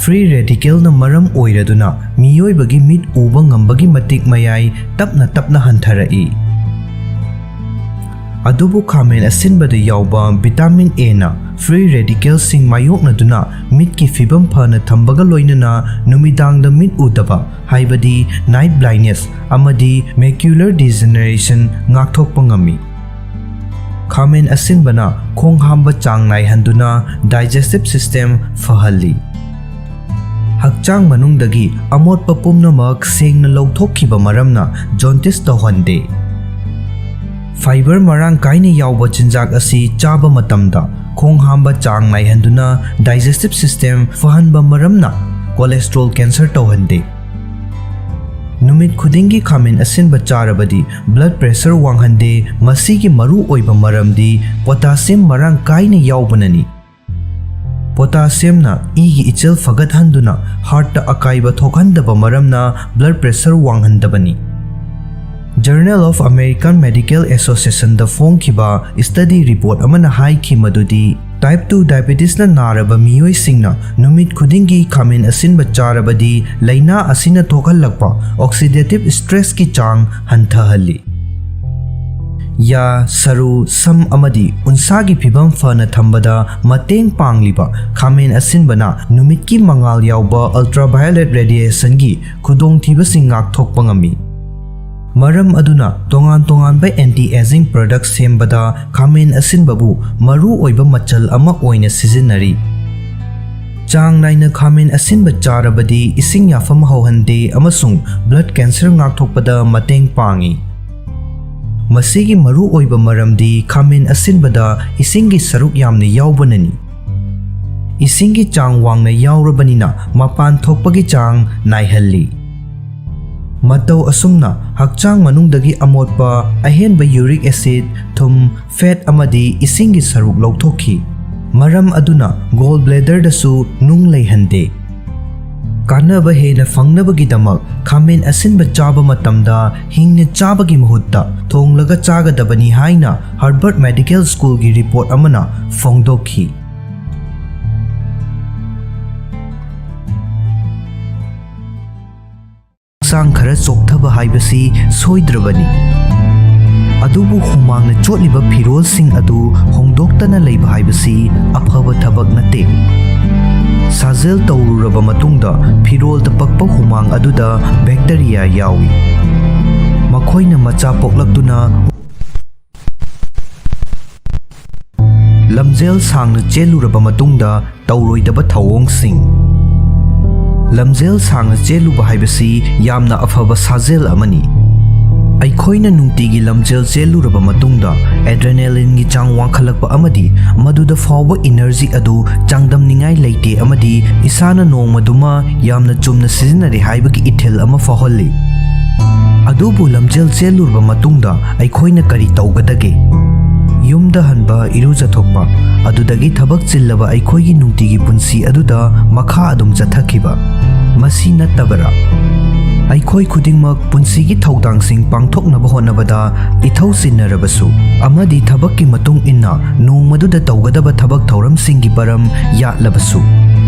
Free radicalꯅ ꯃꯔꯝ ꯑꯣꯏꯔꯗꯨꯅ ꯃꯤꯑꯣꯏꯕꯒꯤ ꯃꯤꯠ ꯎꯕ ꯉꯝꯕꯒꯤ ꯃꯇꯤꯛ ꯃꯌꯥꯏ ꯇꯞꯅ ꯇꯞꯅ ꯍꯟꯊꯔꯛꯏ꯫ ꯑꯗꯨꯕꯨ ꯈꯥꯃꯦꯟ ꯑꯁꯤꯟꯕꯗ ꯌꯥꯎꯕ vitamin Aꯅ free radicalꯁꯤꯡ ꯃꯥꯌꯣꯛꯅꯗꯨꯅ ꯃꯤꯠꯀꯤ ꯐꯤꯕꯝ ꯐꯅ ꯊꯝꯕꯒ ꯂꯣꯏꯅꯅ ꯅꯨꯃꯤꯗꯥꯡꯗ ꯃꯤꯠ ꯎꯗꯕ, ꯍꯥꯏꯕꯗꯤ night blindness ꯑꯃꯗꯤ macular degeneration ꯉꯥꯛꯊꯣꯛꯄ ꯉꯝꯃꯤ꯫ ꯈꯥꯃꯦꯟ ꯑꯁꯤꯟꯕꯅ ꯈꯣꯡ ꯍꯥꯝꯕ ꯆꯥꯡ ꯅꯥꯏꯍꯟꯗꯨꯅ digestive system ꯐꯍꯜꯂꯤ꯫ ꯍꯛꯆꯥꯡ ꯃꯅꯨꯡꯗꯒꯤ ꯑꯃꯣꯠꯄ ꯄꯨꯝꯅꯃꯛ ꯁꯦꯡꯅ ꯂꯧꯊꯣꯛꯈꯤꯕ ꯃꯔꯝꯅ jaundice ꯇꯧꯍꯟꯗꯦ꯫ Fiber ꯃꯔꯥꯡ ꯀꯥꯏꯅ ꯌꯥꯎꯕ ꯆꯤꯟꯖꯥꯛ ꯑꯁꯤ ꯆꯥꯕ ꯃꯇꯝꯗ ꯈꯣꯡ ꯍꯥꯝꯕ ꯆꯥꯡ ꯅꯥꯏꯍꯟꯗꯨꯅ digestive system ꯐꯍꯟꯕ ꯃꯔꯝꯅ cholesterol cancer ꯇꯧꯍꯟꯗꯦ꯫ ꯅꯨꯃꯤꯠ ꯈꯨꯗꯤꯡꯒꯤ ꯈꯥꯃꯦꯟ ꯑꯁꯤꯟꯕ ꯆꯥꯔꯕꯗꯤ blood pressure ꯋꯥꯡꯍꯟꯗꯦ꯫ ꯃꯁꯤꯒꯤ ꯃꯔꯨ ꯑꯣꯏꯕ ꯃꯔꯝꯗꯤ potassium ꯃꯔꯥꯡ ꯀꯥꯏꯅ ꯌꯥꯎꯕꯅꯅꯤ꯫ Potassiumꯅ ꯏꯒꯤ ꯏꯆꯦꯜ ꯐꯒꯠꯍꯟꯗꯨꯅ heartꯇ ꯑꯀꯥꯏꯕ ꯊꯣꯛꯍꯟꯗꯕ ꯃꯔꯝꯅ blood pressure ꯋꯥꯡꯍꯟꯗꯕꯅꯤ꯫ Journal of American Medical Associationꯗ ꯐꯣꯡꯈꯤꯕ study report ꯑꯃꯅ ꯍꯥꯏꯈꯤ ꯃꯗꯨꯗꯤ type two diabetesꯅ ꯅꯥꯔꯕ ꯃꯤꯑꯣꯏꯁꯤꯡꯅ ꯅꯨꯃꯤꯠ ꯈꯨꯗꯤꯡꯒꯤ ꯈꯥꯃꯦꯟ ꯑꯁꯤꯟꯕ ꯆꯥꯔꯕꯗꯤ ꯂꯥꯏꯅꯥ ꯑꯁꯤꯅ ꯊꯣꯛꯍꯜꯂꯛꯄ oxidative stressꯀꯤ ꯆꯥꯡ ꯍꯟꯊꯍꯜꯂꯤ꯫ ꯌꯥ, ꯁꯔꯨ, ꯁꯝ ꯑꯃꯗꯤ ꯎꯟꯁꯥꯒꯤ ꯐꯤꯕꯝ ꯐꯅ ꯊꯝꯕꯗ ꯃꯇꯦꯡ ꯄꯥꯡꯂꯤꯕ ꯈꯥꯃꯦꯟ ꯑꯁꯤꯟꯕꯅ ꯅꯨꯃꯤꯠꯀꯤ ꯃꯉꯥꯜ ꯌꯥꯎꯕ ultraviolet radiationꯒꯤ ꯈꯨꯗꯣꯡꯊꯤꯕꯁꯤꯡ ꯉꯥꯛꯊꯣꯛꯄ ꯉꯝꯃꯤ꯫ ꯃꯔꯝ ꯑꯗꯨꯅ ꯇꯣꯉꯥꯟ ꯇꯣꯉꯥꯟꯕ anti aging product ꯁꯦꯝꯕꯗ ꯈꯥꯃꯦꯟ ꯑꯁꯤꯟꯕꯕꯨ ꯃꯔꯨ ꯑꯣꯏꯕ ꯃꯆꯜ ꯑꯃ ꯑꯣꯏꯅ ꯁꯤꯖꯤꯟꯅꯔꯤ꯫ ꯆꯥꯡ ꯅꯥꯏꯅ ꯈꯥꯃꯦꯟ ꯑꯁꯤꯟꯕ ꯆꯥꯔꯕꯗꯤ ꯏꯁꯤꯡ ꯌꯥꯐꯝ ꯍꯧꯍꯟꯗꯦ ꯑꯃꯁꯨꯡ blood cancer ꯉꯥꯛꯊꯣꯛꯄꯗ ꯃꯇꯦꯡ ꯄꯥꯡꯏ꯫ ꯃꯁꯤꯒꯤ ꯃꯔꯨ ꯑꯣꯏꯕ ꯃꯔꯝꯗꯤ ꯈꯥꯃꯦꯟ ꯑꯁꯤꯟꯕꯗ ꯏꯁꯤꯡꯒꯤ ꯁꯔꯨꯛ ꯌꯥꯝꯅ ꯌꯥꯎꯕꯅꯅꯤ꯫ ꯏꯁꯤꯡꯒꯤ ꯆꯥꯡ ꯋꯥꯡꯅ ꯌꯥꯎꯔꯕꯅꯤꯅ ꯃꯄꯥꯟ ꯊꯣꯛꯄꯒꯤ ꯆꯥꯡ ꯅꯥꯏꯍꯜꯂꯤ꯫ ꯃꯇꯧ ꯑꯁꯨꯝꯅ ꯍꯛꯆꯥꯡ ꯃꯅꯨꯡꯗꯒꯤ ꯑꯃꯣꯠꯄ, ꯑꯍꯦꯟꯕ uric acid, ꯊꯨꯝ, fat ꯑꯃꯗꯤ ꯏꯁꯤꯡꯒꯤ ꯁꯔꯨꯛ ꯂꯧꯊꯣꯛꯈꯤ꯫ ꯃꯔꯝ ꯑꯗꯨꯅ gall bladderꯗꯁꯨ ꯅꯨꯡ ꯂꯩꯍꯟꯗꯦ꯫ ꯀꯥꯟꯅꯕ ꯍꯦꯟꯅ ꯐꯪꯅꯕꯒꯤꯗꯃꯛ ꯈꯥꯃꯦꯟ ꯑꯁꯤꯟꯕ ꯆꯥꯕ ꯃꯇꯝꯗ ꯍꯤꯡꯅ ꯆꯥꯕꯒꯤ ꯃꯍꯨꯠꯇ ꯊꯣꯡꯂꯒ ꯆꯥꯒꯗꯕꯅꯤ ꯍꯥꯏꯅ Harvard Medical Schoolꯒꯤ report ꯑꯃꯅ ꯐꯣꯡꯗꯣꯛꯈꯤ꯫ ꯍꯛꯆꯥꯡ ꯈꯔ ꯆꯣꯛꯊꯕ ꯍꯥꯏꯕꯁꯤ ꯁꯣꯏꯗ꯭ꯔꯕꯅꯤ, ꯑꯗꯨꯕꯨ ꯍꯨꯃꯥꯡꯅ ꯆꯣꯠꯂꯤꯕ ꯐꯤꯔꯣꯜꯁꯤꯡ ꯑꯗꯨ ꯍꯣꯡꯗꯣꯛꯇꯅ ꯂꯩꯕ ꯍꯥꯏꯕꯁꯤ ꯑꯐꯕ ꯊꯕꯛ ꯅꯠꯇꯦ꯫ ꯁꯥꯖꯦꯜ ꯇꯧꯔꯨꯔꯕ ꯃꯇꯨꯡꯗ ꯐꯤꯔꯣꯜꯗ ꯄꯛꯄ ꯍꯨꯃꯥꯡ ꯑꯗꯨꯗ bacteria ꯌꯥꯎꯏ꯫ ꯃꯈꯣꯏꯅ ꯃꯆꯥ ꯄꯣꯛꯂꯛꯇꯨꯅ ꯂꯝꯖꯦꯜ ꯁꯥꯡꯅ ꯆꯦꯜꯂꯨꯔꯕ ꯃꯇꯨꯡꯗ ꯇꯧꯔꯣꯏꯗꯕ ꯊꯧꯑꯣꯡꯁꯤꯡ꯫ ꯂꯝꯖꯦꯜ ꯁꯥꯡꯅ ꯆꯦꯜꯂꯨꯕ ꯍꯥꯏꯕꯁꯤ ꯌꯥꯝꯅ ꯑꯐꯕ ꯁꯥꯖꯦꯜ ꯑꯃꯅꯤ꯫ ꯑꯩꯈꯣꯏꯅ ꯅꯨꯡꯇꯤꯒꯤ ꯂꯝꯖꯦꯜ ꯆꯦꯜꯂꯨꯔꯕ ꯃꯇꯨꯡꯗ adrenalineꯒꯤ ꯆꯥꯡ ꯋꯥꯡꯈꯠꯂꯛꯄ ꯑꯃꯗꯤ ꯃꯗꯨꯗ ꯐꯥꯎꯕ energy ꯑꯗꯨ ꯆꯥꯡꯗꯝꯅꯤꯡꯉꯥꯏ ꯂꯩꯇꯦ ꯑꯃꯗꯤ ꯏꯁꯥꯅ ꯅꯣꯡꯃꯗꯨꯃ ꯌꯥꯝꯅ ꯆꯨꯝꯅ ꯁꯤꯖꯤꯟꯅꯔꯦ ꯍꯥꯏꯕꯒꯤ ꯏꯊꯤꯜ ꯑꯃ ꯐꯥꯎꯍꯜꯂꯤ꯫ ꯑꯗꯨꯕꯨ ꯂꯝꯖꯦꯜ ꯆꯦꯜꯂꯨꯔꯕ ꯃꯇꯨꯡꯗ ꯑꯩꯈꯣꯏꯅ ꯀꯔꯤ ꯇꯧꯒꯗꯒꯦ? ꯌꯨꯝꯗ ꯍꯟꯕ, ꯏꯔꯨꯖꯊꯣꯛꯄ, ꯑꯗꯨꯗꯒꯤ ꯊꯕꯛ ꯆꯤꯜꯂꯕ ꯑꯩꯈꯣꯏꯒꯤ ꯅꯨꯡꯇꯤꯒꯤ ꯄꯨꯟꯁꯤ ꯑꯗꯨꯗ ꯃꯈꯥ ꯑꯗꯨꯝ ꯆꯠꯊꯈꯤꯕ꯫ ꯃꯁꯤ ꯅꯠꯇꯕꯔꯥ? ꯑꯩꯈꯣꯏ ꯈꯨꯗꯤꯡꯃꯛ ꯄꯨꯟꯁꯤꯒꯤ ꯊꯧꯗꯥꯡꯁꯤꯡ ꯄꯥꯡꯊꯣꯛꯅꯕ ꯍꯣꯠꯅꯕꯗ ꯏꯊꯧ ꯆꯤꯟꯅꯔꯕꯁꯨ ꯑꯃꯗꯤ ꯊꯕꯛꯀꯤ ꯃꯇꯨꯡ ꯏꯟꯅ ꯅꯣꯡꯃꯗꯨꯗ ꯇꯧꯒꯗꯕ ꯊꯕꯛ ꯊꯧꯔꯝꯁꯤꯡꯒꯤ ꯄꯔꯝ ꯌꯥꯠꯂꯕꯁꯨ,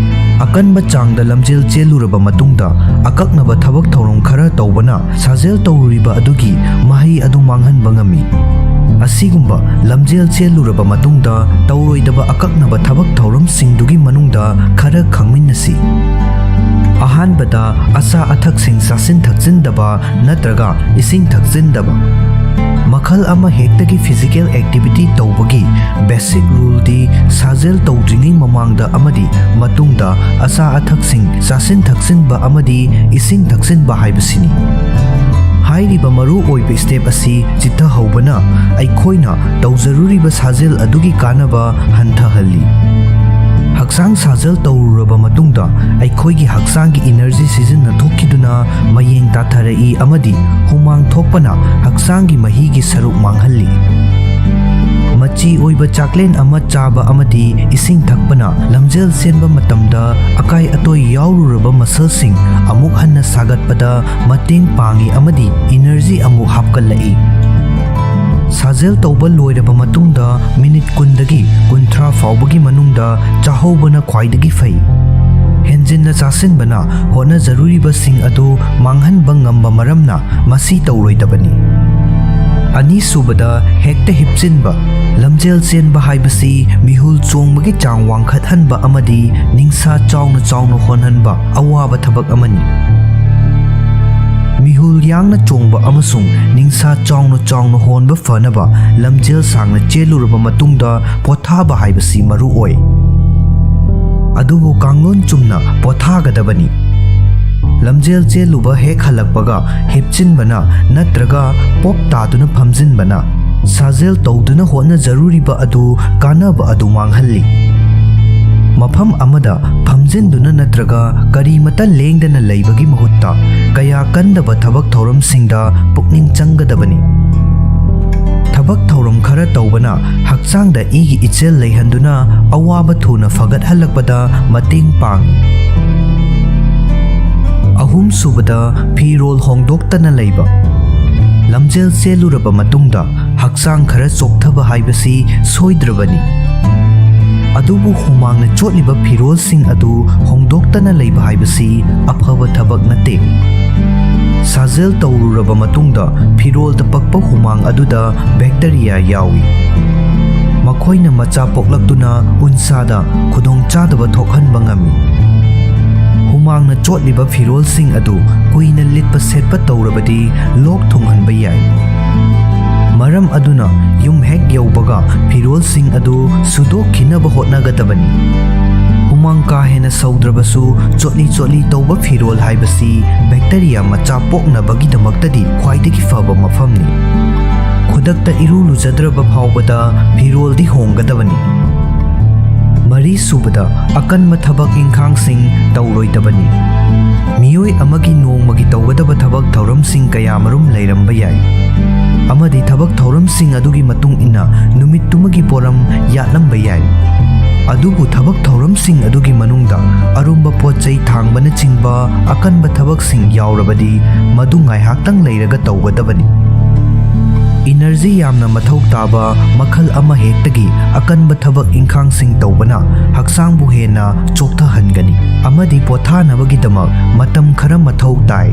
ꯑꯀꯟꯕ ꯆꯥꯡꯗ ꯂꯝꯖꯦꯜ ꯆꯦꯜꯂꯨꯔꯕ ꯃꯇꯨꯡꯗ ꯑꯀꯛꯅꯕ ꯊꯕꯛ ꯊꯧꯔꯝ ꯈꯔ ꯇꯧꯕꯅ ꯁꯥꯖꯦꯜ ꯇꯧꯔꯨꯔꯤꯕ ꯑꯗꯨꯒꯤ ꯃꯍꯩ ꯑꯗꯨ ꯃꯥꯡꯍꯟꯕ ꯉꯝꯃꯤ꯫ ꯑꯁꯤꯒꯨꯝꯕ ꯂꯝꯖꯦꯜ ꯆꯦꯜꯂꯨꯔꯕ ꯃꯇꯨꯡꯗ ꯇꯧꯔꯣꯏꯗꯕ ꯑꯀꯛꯅꯕ ꯊꯕꯛ ꯊꯧꯔꯝꯁꯤꯡꯗꯨꯒꯤ ꯃꯅꯨꯡꯗ ꯈꯔ ꯈꯪꯃꯤꯟꯅꯁꯤ꯫ ꯑꯍꯥꯟꯕꯗ, ꯑꯆꯥ ꯑꯊꯛꯁꯤꯡ ꯆꯥꯁꯤꯟ ꯊꯛꯆꯤꯟꯗꯕ ꯅꯠꯇ꯭ꯔꯒ ꯏꯁꯤꯡ ꯊꯛꯆꯤꯟꯗꯕ꯫ ꯃꯈꯜ ꯑꯃ ꯍꯦꯛꯇꯒꯤ physical activity ꯇꯧꯕꯒꯤ basic ruleꯗꯤ ꯁꯥꯖꯦꯜ ꯇꯧꯗ꯭ꯔꯤꯉꯩ ꯃꯃꯥꯡꯗ ꯑꯃꯗꯤ ꯃꯇꯨꯡꯗ ꯑꯆꯥ ꯑꯊꯛꯁꯤꯡ ꯆꯥꯁꯤꯟ ꯊꯛꯆꯤꯟꯕ ꯑꯃꯗꯤ ꯏꯁꯤꯡ ꯊꯛꯆꯤꯟꯕ ꯍꯥꯏꯕꯁꯤꯅꯤ꯫ ꯍꯥꯏꯔꯤꯕ ꯃꯔꯨ ꯑꯣꯏꯕ step ꯑꯁꯤ ꯆꯤꯠꯊꯍꯧꯕꯅ ꯑꯩꯈꯣꯏꯅ ꯇꯧꯖꯔꯨꯔꯤꯕ ꯁꯥꯖꯦꯜ ꯑꯗꯨꯒꯤ ꯀꯥꯟꯅꯕ ꯍꯟꯊꯍꯜꯂꯤ꯫ ꯍꯛꯆꯥꯡ ꯁꯥꯖꯦꯜ ꯇꯧꯔꯨꯔꯕ ꯃꯇꯨꯡꯗ ꯑꯩꯈꯣꯏꯒꯤ ꯍꯛꯆꯥꯡꯒꯤ energy ꯁꯤꯖꯤꯟꯅꯊꯣꯛꯈꯤꯗꯨꯅ ꯃꯌꯦꯡ ꯇꯥꯊꯔꯛꯏ ꯑꯃꯗꯤ ꯍꯨꯃꯥꯡ ꯊꯣꯛꯄꯅ ꯍꯛꯆꯥꯡꯒꯤ ꯃꯍꯤꯒꯤ ꯁꯔꯨꯛ ꯃꯥꯡꯍꯜꯂꯤ꯫ ꯃꯆꯤ ꯑꯣꯏꯕ ꯆꯥꯛꯂꯦꯟ ꯑꯃ ꯆꯥꯕ ꯑꯃꯗꯤ ꯏꯁꯤꯡ ꯊꯛꯄꯅ ꯂꯝꯖꯦꯜ ꯆꯦꯟꯕ ꯃꯇꯝꯗ ꯑꯀꯥꯏ ꯑꯇꯣꯏ ꯌꯥꯎꯔꯨꯔꯕ muscleꯁꯤꯡ ꯑꯃꯨꯛ ꯍꯟꯅ ꯁꯥꯒꯠꯄꯗ ꯃꯇꯦꯡ ꯄꯥꯡꯏ ꯑꯃꯗꯤ energy ꯑꯃꯨꯛ ꯍꯥꯞꯀꯠꯂꯛꯏ꯫ ꯁꯥꯖꯦꯜ ꯇꯧꯕ ꯂꯣꯏꯔꯕ ꯃꯇꯨꯡꯗ ꯃꯤꯅꯤꯠ ꯀꯨꯟꯗꯒꯤ ꯀꯨꯟꯊ꯭ꯔꯥ ꯐꯥꯎꯕꯒꯤ ꯃꯅꯨꯡꯗ ꯆꯥꯍꯧꯕꯅ ꯈ꯭ꯋꯥꯏꯗꯒꯤ ꯐꯩ꯫ ꯍꯦꯟꯖꯤꯟꯅ ꯆꯥꯁꯤꯟꯕꯅ ꯍꯣꯠꯅꯖꯔꯨꯔꯤꯕꯁꯤꯡ ꯑꯗꯨ ꯃꯥꯡꯍꯟꯕ ꯉꯝꯕ ꯃꯔꯝꯅ ꯃꯁꯤ ꯇꯧꯔꯣꯏꯗꯕꯅꯤ꯫ ꯑꯅꯤꯁꯨꯕꯗ, ꯍꯦꯛꯇ ꯍꯤꯞꯆꯤꯟꯕ꯫ ꯂꯝꯖꯦꯜ ꯆꯦꯟꯕ ꯍꯥꯏꯕꯁꯤ ꯃꯤꯍꯨꯜ ꯆꯣꯡꯕꯒꯤ ꯆꯥꯡ ꯋꯥꯡꯈꯠꯍꯟꯕ ꯑꯃꯗꯤ ꯅꯤꯡꯁꯥ ꯆꯥꯎꯅ ꯆꯥꯎꯅ ꯍꯣꯟꯍꯟꯕ ꯑꯋꯥꯕ ꯊꯕꯛ ꯑꯃꯅꯤ꯫ ꯃꯤꯍꯨꯜ ꯌꯥꯡꯅ ꯆꯣꯡꯕ ꯑꯃꯁꯨꯡ ꯅꯤꯡꯁꯥ ꯆꯥꯎꯅ ꯆꯥꯎꯅ ꯍꯣꯟꯕ ꯐꯅꯕ ꯂꯝꯖꯦꯜ ꯁꯥꯡꯅ ꯆꯦꯜꯂꯨꯔꯕ ꯃꯇꯨꯡꯗ ꯄꯣꯊꯥꯕ ꯍꯥꯏꯕꯁꯤ ꯃꯔꯨ ꯑꯣꯏ꯫ ꯑꯗꯨꯕꯨ ꯀꯥꯡꯂꯣꯟ ꯆꯨꯝꯅ ꯄꯣꯊꯥꯒꯗꯕꯅꯤ꯫ ꯂꯝꯖꯦꯜ ꯆꯦꯜꯂꯨꯕ ꯍꯦꯛ ꯍꯜꯂꯛꯄꯒ ꯍꯤꯞꯆꯤꯟꯕꯅ ꯅꯠꯇ꯭ꯔꯒ ꯄꯣꯞ ꯇꯥꯗꯨꯅ ꯐꯝꯖꯤꯟꯕꯅ ꯁꯥꯖꯦꯜ ꯇꯧꯗꯨꯅ ꯍꯣꯠꯅꯖꯔꯨꯔꯤꯕ ꯑꯗꯨ ꯀꯥꯟꯅꯕ ꯑꯗꯨ ꯃꯥꯡꯍꯜꯂꯤ꯫ ꯃꯐꯝ ꯑꯃꯗ ꯐꯝꯖꯤꯟꯗꯨꯅ ꯅꯠꯇ꯭ꯔꯒ ꯀꯔꯤꯃꯇ ꯂꯦꯡꯗꯅ ꯂꯩꯕꯒꯤ ꯃꯍꯨꯠꯇ ꯀꯌꯥ ꯀꯟꯗꯕ ꯊꯕꯛ ꯊꯧꯔꯝꯁꯤꯡꯗ ꯄꯨꯛꯅꯤꯡ ꯆꯪꯒꯗꯕꯅꯤ꯫ ꯊꯕꯛ ꯊꯧꯔꯝ ꯈꯔ ꯇꯧꯕꯅ ꯍꯛꯆꯥꯡꯗ ꯏꯒꯤ ꯏꯆꯦꯜ ꯂꯩꯍꯟꯗꯨꯅ ꯑꯋꯥꯕ ꯊꯨꯅ ꯐꯒꯠꯍꯜꯂꯛꯄꯗ ꯃꯇꯦꯡ ꯄꯥꯡꯏ꯫ ꯑꯍꯨꯝꯁꯨꯕꯗ, ꯐꯤꯔꯣꯜ ꯍꯣꯡꯗꯣꯛꯇꯅ ꯂꯩꯕ꯫ ꯂꯝꯖꯦꯜ ꯆꯦꯜꯂꯨꯔꯕ ꯃꯇꯨꯡꯗ ꯍꯛꯆꯥꯡ ꯈꯔ ꯆꯣꯛꯊꯕ ꯍꯥꯏꯕꯁꯤ ꯁꯣꯏꯗ꯭ꯔꯕꯅꯤ꯫ ꯑꯗꯨꯕꯨ ꯍꯨꯃꯥꯡꯅ ꯆꯣꯠꯂꯤꯕ ꯐꯤꯔꯣꯜꯁꯤꯡ ꯑꯗꯨ ꯍꯣꯡꯗꯣꯛꯇꯅ ꯂꯩꯕ ꯍꯥꯏꯕꯁꯤ ꯑꯐꯕ ꯊꯕꯛ ꯅꯠꯇꯦ꯫ ꯁꯥꯖꯦꯜ ꯇꯧꯔꯨꯔꯕ ꯃꯇꯨꯡꯗ ꯐꯤꯔꯣꯜꯗ ꯄꯛꯄ ꯍꯨꯃꯥꯡ ꯑꯗꯨꯗ bacteria ꯌꯥꯎꯏ꯫ ꯃꯈꯣꯏꯅ ꯃꯆꯥ ꯄꯣꯛꯂꯛꯇꯨꯅ ꯎꯟꯁꯥꯗ ꯈꯨꯗꯣꯡꯆꯥꯗꯕ ꯊꯣꯛꯍꯟꯕ ꯉꯝꯃꯤ꯫ ꯍꯨꯃꯥꯡꯅ ꯆꯣꯠꯂꯤꯕ ꯐꯤꯔꯣꯜꯁꯤꯡ ꯑꯗꯨ ꯀꯨꯏꯅ ꯂꯤꯠꯄ ꯁꯦꯠꯄ ꯇꯧꯔꯕꯗꯤ ꯂꯣꯛ ꯊꯨꯡꯍꯟꯕ ꯌꯥꯏ꯫ ꯃꯔꯝ ꯑꯗꯨꯅ ꯌꯨꯝ ꯍꯦꯛ ꯌꯧꯕꯒ ꯐꯤꯔꯣꯜꯁꯤꯡ ꯑꯗꯨ ꯁꯨꯗꯣꯛꯈꯤꯅꯕ ꯍꯣꯠꯅꯒꯗꯕꯅꯤ꯫ ꯍꯨꯃꯥꯡ ꯀꯥ ꯍꯦꯟꯅ ꯁꯧꯗ꯭ꯔꯕꯁꯨ, ꯆꯣꯠꯂꯤ ꯆꯣꯠꯂꯤ ꯇꯧꯕ ꯐꯤꯔꯣꯜ ꯍꯥꯏꯕꯁꯤ bacteria ꯃꯆꯥ ꯄꯣꯛꯅꯕꯒꯤꯗꯃꯛꯇꯗꯤ ꯈ꯭ꯋꯥꯏꯗꯒꯤ ꯐꯕ ꯃꯐꯝꯅꯤ꯫ ꯈꯨꯗꯛꯇ ꯏꯔꯨ ꯂꯨꯖꯗ꯭ꯔꯕ ꯐꯥꯎꯕꯗ ꯐꯤꯔꯣꯜꯗꯤ ꯍꯣꯡꯒꯗꯕꯅꯤ꯫ ꯃꯔꯤ ꯁꯨꯕꯗ, ꯑꯀꯟꯕ ꯊꯕꯛ ꯏꯪꯈꯥꯡꯁꯤꯡ ꯇꯧꯔꯣꯏꯗꯕꯅꯤ꯫ ꯃꯤꯑꯣꯏ ꯑꯃꯒꯤ ꯅꯣꯡꯃꯒꯤ ꯇꯧꯒꯗꯕ ꯊꯕꯛ ꯊꯧꯔꯝꯁꯤꯡ ꯀꯌꯥꯃꯔꯨꯝ ꯂꯩꯔꯝꯕ ꯌꯥꯏ, ꯑꯃꯗꯤ ꯊꯕꯛ ꯊꯧꯔꯝꯁꯤꯡ ꯑꯗꯨꯒꯤ ꯃꯇꯨꯡ ꯏꯟꯅ ꯅꯨꯃꯤꯠꯇꯨꯃꯒꯤ ꯄꯣꯔꯝ ꯌꯥꯠꯂꯝꯕ ꯌꯥꯏ꯫ ꯑꯗꯨꯕꯨ ꯊꯕꯛ ꯊꯧꯔꯝꯁꯤꯡ ꯑꯗꯨꯒꯤ ꯃꯅꯨꯡꯗ ꯑꯔꯨꯝꯕ ꯄꯣꯠ ꯆꯩ ꯊꯥꯡꯕꯅꯆꯤꯡꯕ ꯑꯀꯟꯕ ꯊꯕꯛꯁꯤꯡ ꯌꯥꯎꯔꯕꯗꯤ ꯃꯗꯨ ꯉꯥꯏꯍꯥꯛꯇꯪ ꯂꯩꯔꯒ ꯇꯧꯒꯗꯕꯅꯤ꯫ Energy ꯌꯥꯝꯅ ꯃꯊꯧ ꯇꯥꯕ ꯃꯈꯜ ꯑꯃ ꯍꯦꯛꯇꯒꯤ ꯑꯀꯟꯕ ꯊꯕꯛ ꯏꯪꯈꯥꯡꯁꯤꯡ ꯇꯧꯕꯅ ꯍꯛꯆꯥꯡꯕꯨ ꯍꯦꯟꯅ ꯆꯣꯛꯊꯍꯟꯒꯅꯤ ꯑꯃꯗꯤ ꯄꯣꯊꯥꯅꯕꯒꯤꯗꯃꯛ ꯃꯇꯝ ꯈꯔ ꯃꯊꯧ ꯇꯥꯏ꯫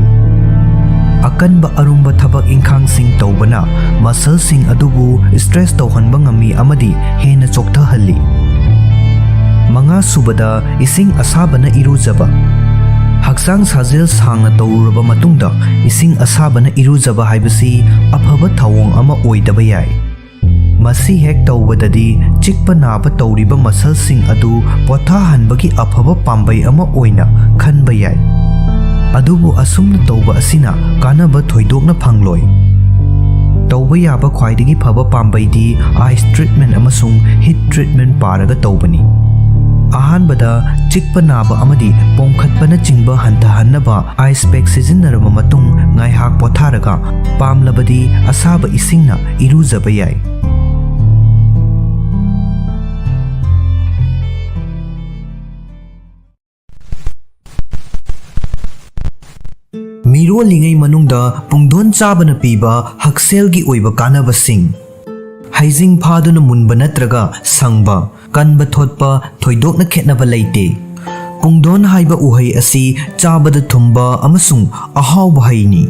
ꯑꯀꯟꯕ ꯑꯔꯨꯝꯕ ꯊꯕꯛ ꯏꯪꯈꯥꯡꯁꯤꯡ ꯇꯧꯕꯅ muscleꯁꯤꯡ ꯑꯗꯨꯕꯨ stress ꯇꯧꯍꯟꯕ ꯉꯝꯃꯤ ꯑꯃꯗꯤ ꯍꯦꯟꯅ ꯆꯣꯛꯊꯍꯜꯂꯤ꯫ ꯃꯉꯥ ꯁꯨꯕꯗ, ꯏꯁꯤꯡ ꯑꯁꯥꯕꯅ ꯏꯔꯨꯖꯕ꯫ ꯍꯛꯆꯥꯡ ꯁꯥꯖꯦꯜ ꯁꯥꯡꯅ ꯇꯧꯔꯨꯔꯕ ꯃꯇꯨꯡꯗ ꯏꯁꯤꯡ ꯑꯁꯥꯕꯅ ꯏꯔꯨꯖꯕ ꯍꯥꯏꯕꯁꯤ ꯑꯐꯕ ꯊꯧꯑꯣꯡ ꯑꯃ ꯑꯣꯏꯗꯕ ꯌꯥꯏ꯫ ꯃꯁꯤ ꯍꯦꯛ ꯇꯧꯕꯗꯗꯤ ꯆꯤꯛꯄ ꯅꯥꯕ ꯇꯧꯔꯤꯕ muscleꯁꯤꯡ ꯑꯗꯨ ꯄꯣꯊꯥꯍꯟꯕꯒꯤ ꯑꯐꯕ ꯄꯥꯝꯕꯩ ꯑꯃ ꯑꯣꯏꯅ ꯈꯟꯕ ꯌꯥꯏ꯫ ꯑꯗꯨꯕꯨ ꯑꯁꯨꯝꯅ ꯇꯧꯕ ꯑꯁꯤꯅ ꯀꯥꯟꯅꯕ ꯊꯣꯏꯗꯣꯛꯅ ꯐꯪꯂꯣꯏ꯫ ꯇꯧꯕ ꯌꯥꯕ ꯈ꯭ꯋꯥꯏꯗꯒꯤ ꯐꯕ ꯄꯥꯝꯕꯩꯗꯤ ice treatment ꯑꯃꯁꯨꯡ heat treatment ꯄꯥꯔꯒ ꯇꯧꯕꯅꯤ꯫ ꯑꯍꯥꯟꯕꯗ, ꯆꯤꯛꯄ ꯅꯥꯕ ꯑꯃꯗꯤ ꯄꯣꯝꯈꯠꯄꯅꯆꯤꯡꯕ ꯍꯟꯊꯍꯟꯅꯕ ice pack ꯁꯤꯖꯤꯟꯅꯔꯕ ꯃꯇꯨꯡ ꯉꯥꯏꯍꯥꯛ ꯄꯣꯊꯥꯔꯒ ꯄꯥꯝꯂꯕꯗꯤ ꯑꯁꯥꯕ ꯏꯁꯤꯡꯅ ꯏꯔꯨꯖꯕ ꯌꯥꯏ꯫ ꯃꯤꯔꯣꯜꯂꯤꯉꯩ ꯃꯅꯨꯡꯗ ꯄꯨꯡꯗꯣꯟ ꯆꯥꯕꯅ ꯄꯤꯕ ꯍꯛꯁꯦꯜꯒꯤ ꯑꯣꯏꯕ ꯀꯥꯟꯅꯕꯁꯤꯡ꯫ ꯍꯩꯖꯤꯡ ꯐꯥꯗꯨꯅ ꯃꯨꯟꯕ ꯅꯠꯇ꯭ꯔꯒ ꯁꯪꯕ, ꯀꯟꯕ ꯊꯣꯠꯄ ꯊꯣꯏꯗꯣꯛꯅ ꯈꯦꯠꯅꯕ ꯂꯩꯇꯦ꯫ ꯄꯨꯡꯗꯣꯟ ꯍꯥꯏꯕ ꯎꯍꯩ ꯑꯁꯤ ꯆꯥꯕꯗ ꯊꯨꯝꯕ ꯑꯃꯁꯨꯡ ꯑꯍꯥꯎꯕ ꯍꯩꯅꯤ꯫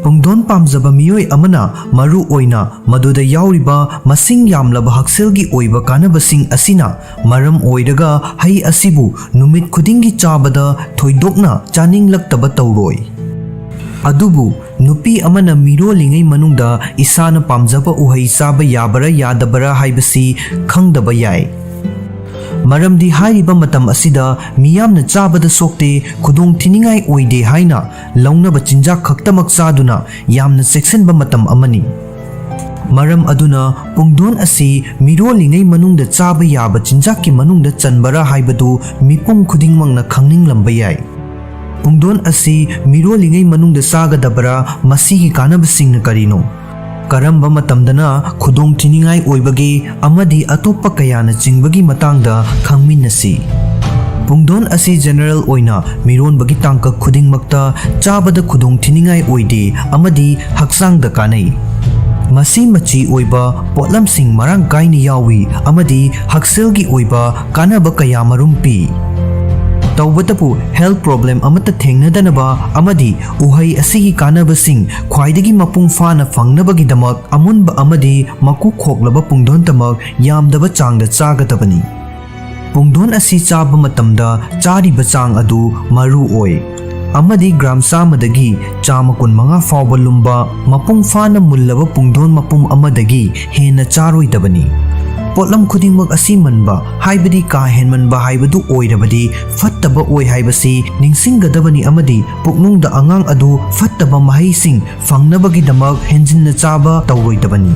ꯄꯨꯡꯗꯣꯟ ꯄꯥꯝꯖꯕ ꯃꯤꯑꯣꯏ ꯑꯃꯅ ꯃꯔꯨ ꯑꯣꯏꯅ ꯃꯗꯨꯗ ꯌꯥꯎꯔꯤꯕ ꯃꯁꯤꯡ ꯌꯥꯝꯂꯕ ꯍꯛꯁꯦꯜꯒꯤ ꯑꯣꯏꯕ ꯀꯥꯟꯅꯕꯁꯤꯡ ꯑꯁꯤꯅ ꯃꯔꯝ ꯑꯣꯏꯔꯒ ꯍꯩ ꯑꯁꯤꯕꯨ ꯅꯨꯃꯤꯠ ꯈꯨꯗꯤꯡꯒꯤ ꯆꯥꯕꯗ ꯊꯣꯏꯗꯣꯛꯅ ꯆꯥꯅꯤꯡꯂꯛꯇꯕ ꯇꯧꯔꯣꯏ꯫ ꯑꯗꯨꯕꯨ ꯅꯨꯄꯤ ꯑꯃꯅ ꯃꯤꯔꯣꯜꯂꯤꯉꯩ ꯃꯅꯨꯡꯗ ꯏꯁꯥꯅ ꯄꯥꯝꯖꯕ ꯎꯍꯩ ꯆꯥꯕ ꯌꯥꯕꯔꯥ ꯌꯥꯗꯕꯔꯥ ꯍꯥꯏꯕꯁꯤ ꯈꯪꯗꯕ ꯌꯥꯏ꯫ ꯃꯔꯝꯗꯤ ꯍꯥꯏꯔꯤꯕ ꯃꯇꯝ ꯑꯁꯤꯗ ꯃꯤꯌꯥꯝꯅ ꯆꯥꯕꯗ ꯁꯣꯛꯇꯦ, ꯈꯨꯗꯣꯡ ꯊꯤꯅꯤꯡꯉꯥꯏ ꯑꯣꯏꯗꯦ ꯍꯥꯏꯅ ꯂꯧꯅꯕ ꯆꯤꯟꯖꯥꯛ ꯈꯛꯇꯃꯛ ꯆꯥꯗꯨꯅ ꯌꯥꯝꯅ ꯆꯦꯛꯁꯤꯟꯕ ꯃꯇꯝ ꯑꯃꯅꯤ꯫ ꯃꯔꯝ ꯑꯗꯨꯅ ꯄꯨꯡꯗꯣꯟ ꯑꯁꯤ ꯃꯤꯔꯣꯜꯂꯤꯉꯩ ꯃꯅꯨꯡꯗ ꯆꯥꯕ ꯌꯥꯕ ꯆꯤꯟꯖꯥꯛꯀꯤ ꯃꯅꯨꯡꯗ ꯆꯟꯕꯔꯥ ꯍꯥꯏꯕꯗꯨ ꯃꯤꯄꯨꯝ ꯈꯨꯗꯤꯡꯃꯛꯅ ꯈꯪꯅꯤꯡꯂꯝꯕ ꯌꯥꯏ꯫ ꯄꯨꯡꯗꯣꯟ ꯑꯁꯤ ꯃꯤꯔꯣꯜꯂꯤꯉꯩ ꯃꯅꯨꯡꯗ ꯆꯥꯒꯗꯕꯔꯥ? ꯃꯁꯤꯒꯤ ꯀꯥꯟꯅꯕꯁꯤꯡꯅ ꯀꯔꯤꯅꯣ? ꯀꯔꯝꯕ ꯃꯇꯝꯗꯅ ꯈꯨꯗꯣꯡ ꯊꯤꯅꯤꯡꯉꯥꯏ ꯑꯣꯏꯕꯒꯦ? ꯑꯃꯗꯤ ꯑꯇꯣꯞꯄ ꯀꯌꯥꯅ ꯆꯤꯡꯕꯒꯤ ꯃꯇꯥꯡꯗ ꯈꯪꯃꯤꯟꯅꯁꯤ꯫ ꯄꯨꯡꯗꯣꯟ ꯑꯁꯤ ꯖꯦꯅꯔꯦꯜ ꯑꯣꯏꯅ ꯃꯤꯔꯣꯟꯕꯒꯤ ꯇꯥꯡꯀꯛ ꯈꯨꯗꯤꯡꯃꯛꯇ ꯆꯥꯕꯗ ꯈꯨꯗꯣꯡ ꯊꯤꯅꯤꯡꯉꯥꯏ ꯑꯣꯏꯗꯦ ꯑꯃꯗꯤ ꯍꯛꯆꯥꯡꯗ ꯀꯥꯟꯅꯩ꯫ ꯃꯁꯤ ꯃꯆꯤ ꯑꯣꯏꯕ ꯄꯣꯠꯂꯝꯁꯤꯡ ꯃꯔꯥꯡ ꯀꯥꯏꯅ ꯌꯥꯎꯏ ꯑꯃꯗꯤ ꯍꯛꯁꯦꯜꯒꯤ ꯑꯣꯏꯕ ꯀꯥꯟꯅꯕ ꯀꯌꯥ ꯃꯔꯨꯝ ꯄꯤ꯫ ꯇꯧꯕꯇꯕꯨ health problem ꯑꯃꯠꯇ ꯊꯦꯡꯅꯗꯅꯕ ꯑꯃꯗꯤ ꯎꯍꯩ ꯑꯁꯤꯒꯤ ꯀꯥꯟꯅꯕꯁꯤꯡ ꯈ꯭ꯋꯥꯏꯗꯒꯤ ꯃꯄꯨꯡ ꯐꯥꯅ ꯐꯪꯅꯕꯒꯤꯗꯃꯛ ꯑꯃꯨꯟꯕ ꯑꯃꯗꯤ ꯃꯀꯨ ꯈꯣꯛꯂꯕ ꯄꯨꯡꯗꯣꯟꯇꯃꯛ ꯌꯥꯝꯗꯕ ꯆꯥꯡꯗ ꯆꯥꯒꯗꯕꯅꯤ꯫ ꯄꯨꯡꯗꯣꯟ ꯑꯁꯤ ꯆꯥꯕ ꯃꯇꯝꯗ ꯆꯥꯔꯤꯕ ꯆꯥꯡ ꯑꯗꯨ ꯃꯔꯨ ꯑꯣꯏ ꯑꯃꯗꯤ ꯒ꯭ꯔꯥꯝ ꯆꯥꯝꯃꯗꯒꯤ ꯆꯥꯝꯃ ꯀꯨꯟꯃꯉꯥ ꯐꯥꯎꯕ ꯂꯨꯝꯕ ꯃꯄꯨꯡ ꯐꯥꯅ ꯃꯨꯜꯂꯕ ꯄꯨꯡꯗꯣꯟ ꯃꯄꯨꯝ ꯑꯃꯗꯒꯤ ꯍꯦꯟꯅ ꯆꯥꯔꯣꯏꯗꯕꯅꯤ꯫ ꯄꯣꯠꯂꯝ ꯈꯨꯗꯤꯡꯃꯛ ꯑꯁꯤ ꯃꯟꯕ, ꯍꯥꯏꯕꯗꯤ ꯀꯥ ꯍꯦꯟꯃꯟꯕ ꯍꯥꯏꯕꯗꯨ ꯑꯣꯏꯔꯕꯗꯤ ꯐꯠꯇꯕ ꯑꯣꯏ ꯍꯥꯏꯕꯁꯤ ꯅꯤꯡꯁꯤꯡꯒꯗꯕꯅꯤ ꯑꯃꯗꯤ ꯄꯨꯛꯅꯨꯡꯗ ꯑꯉꯥꯡ ꯑꯗꯨ ꯐꯠꯇꯕ ꯃꯍꯩꯁꯤꯡ ꯐꯪꯅꯕꯒꯤꯗꯃꯛ ꯍꯦꯟꯖꯤꯟꯅ ꯆꯥꯕ ꯇꯧꯔꯣꯏꯗꯕꯅꯤ꯫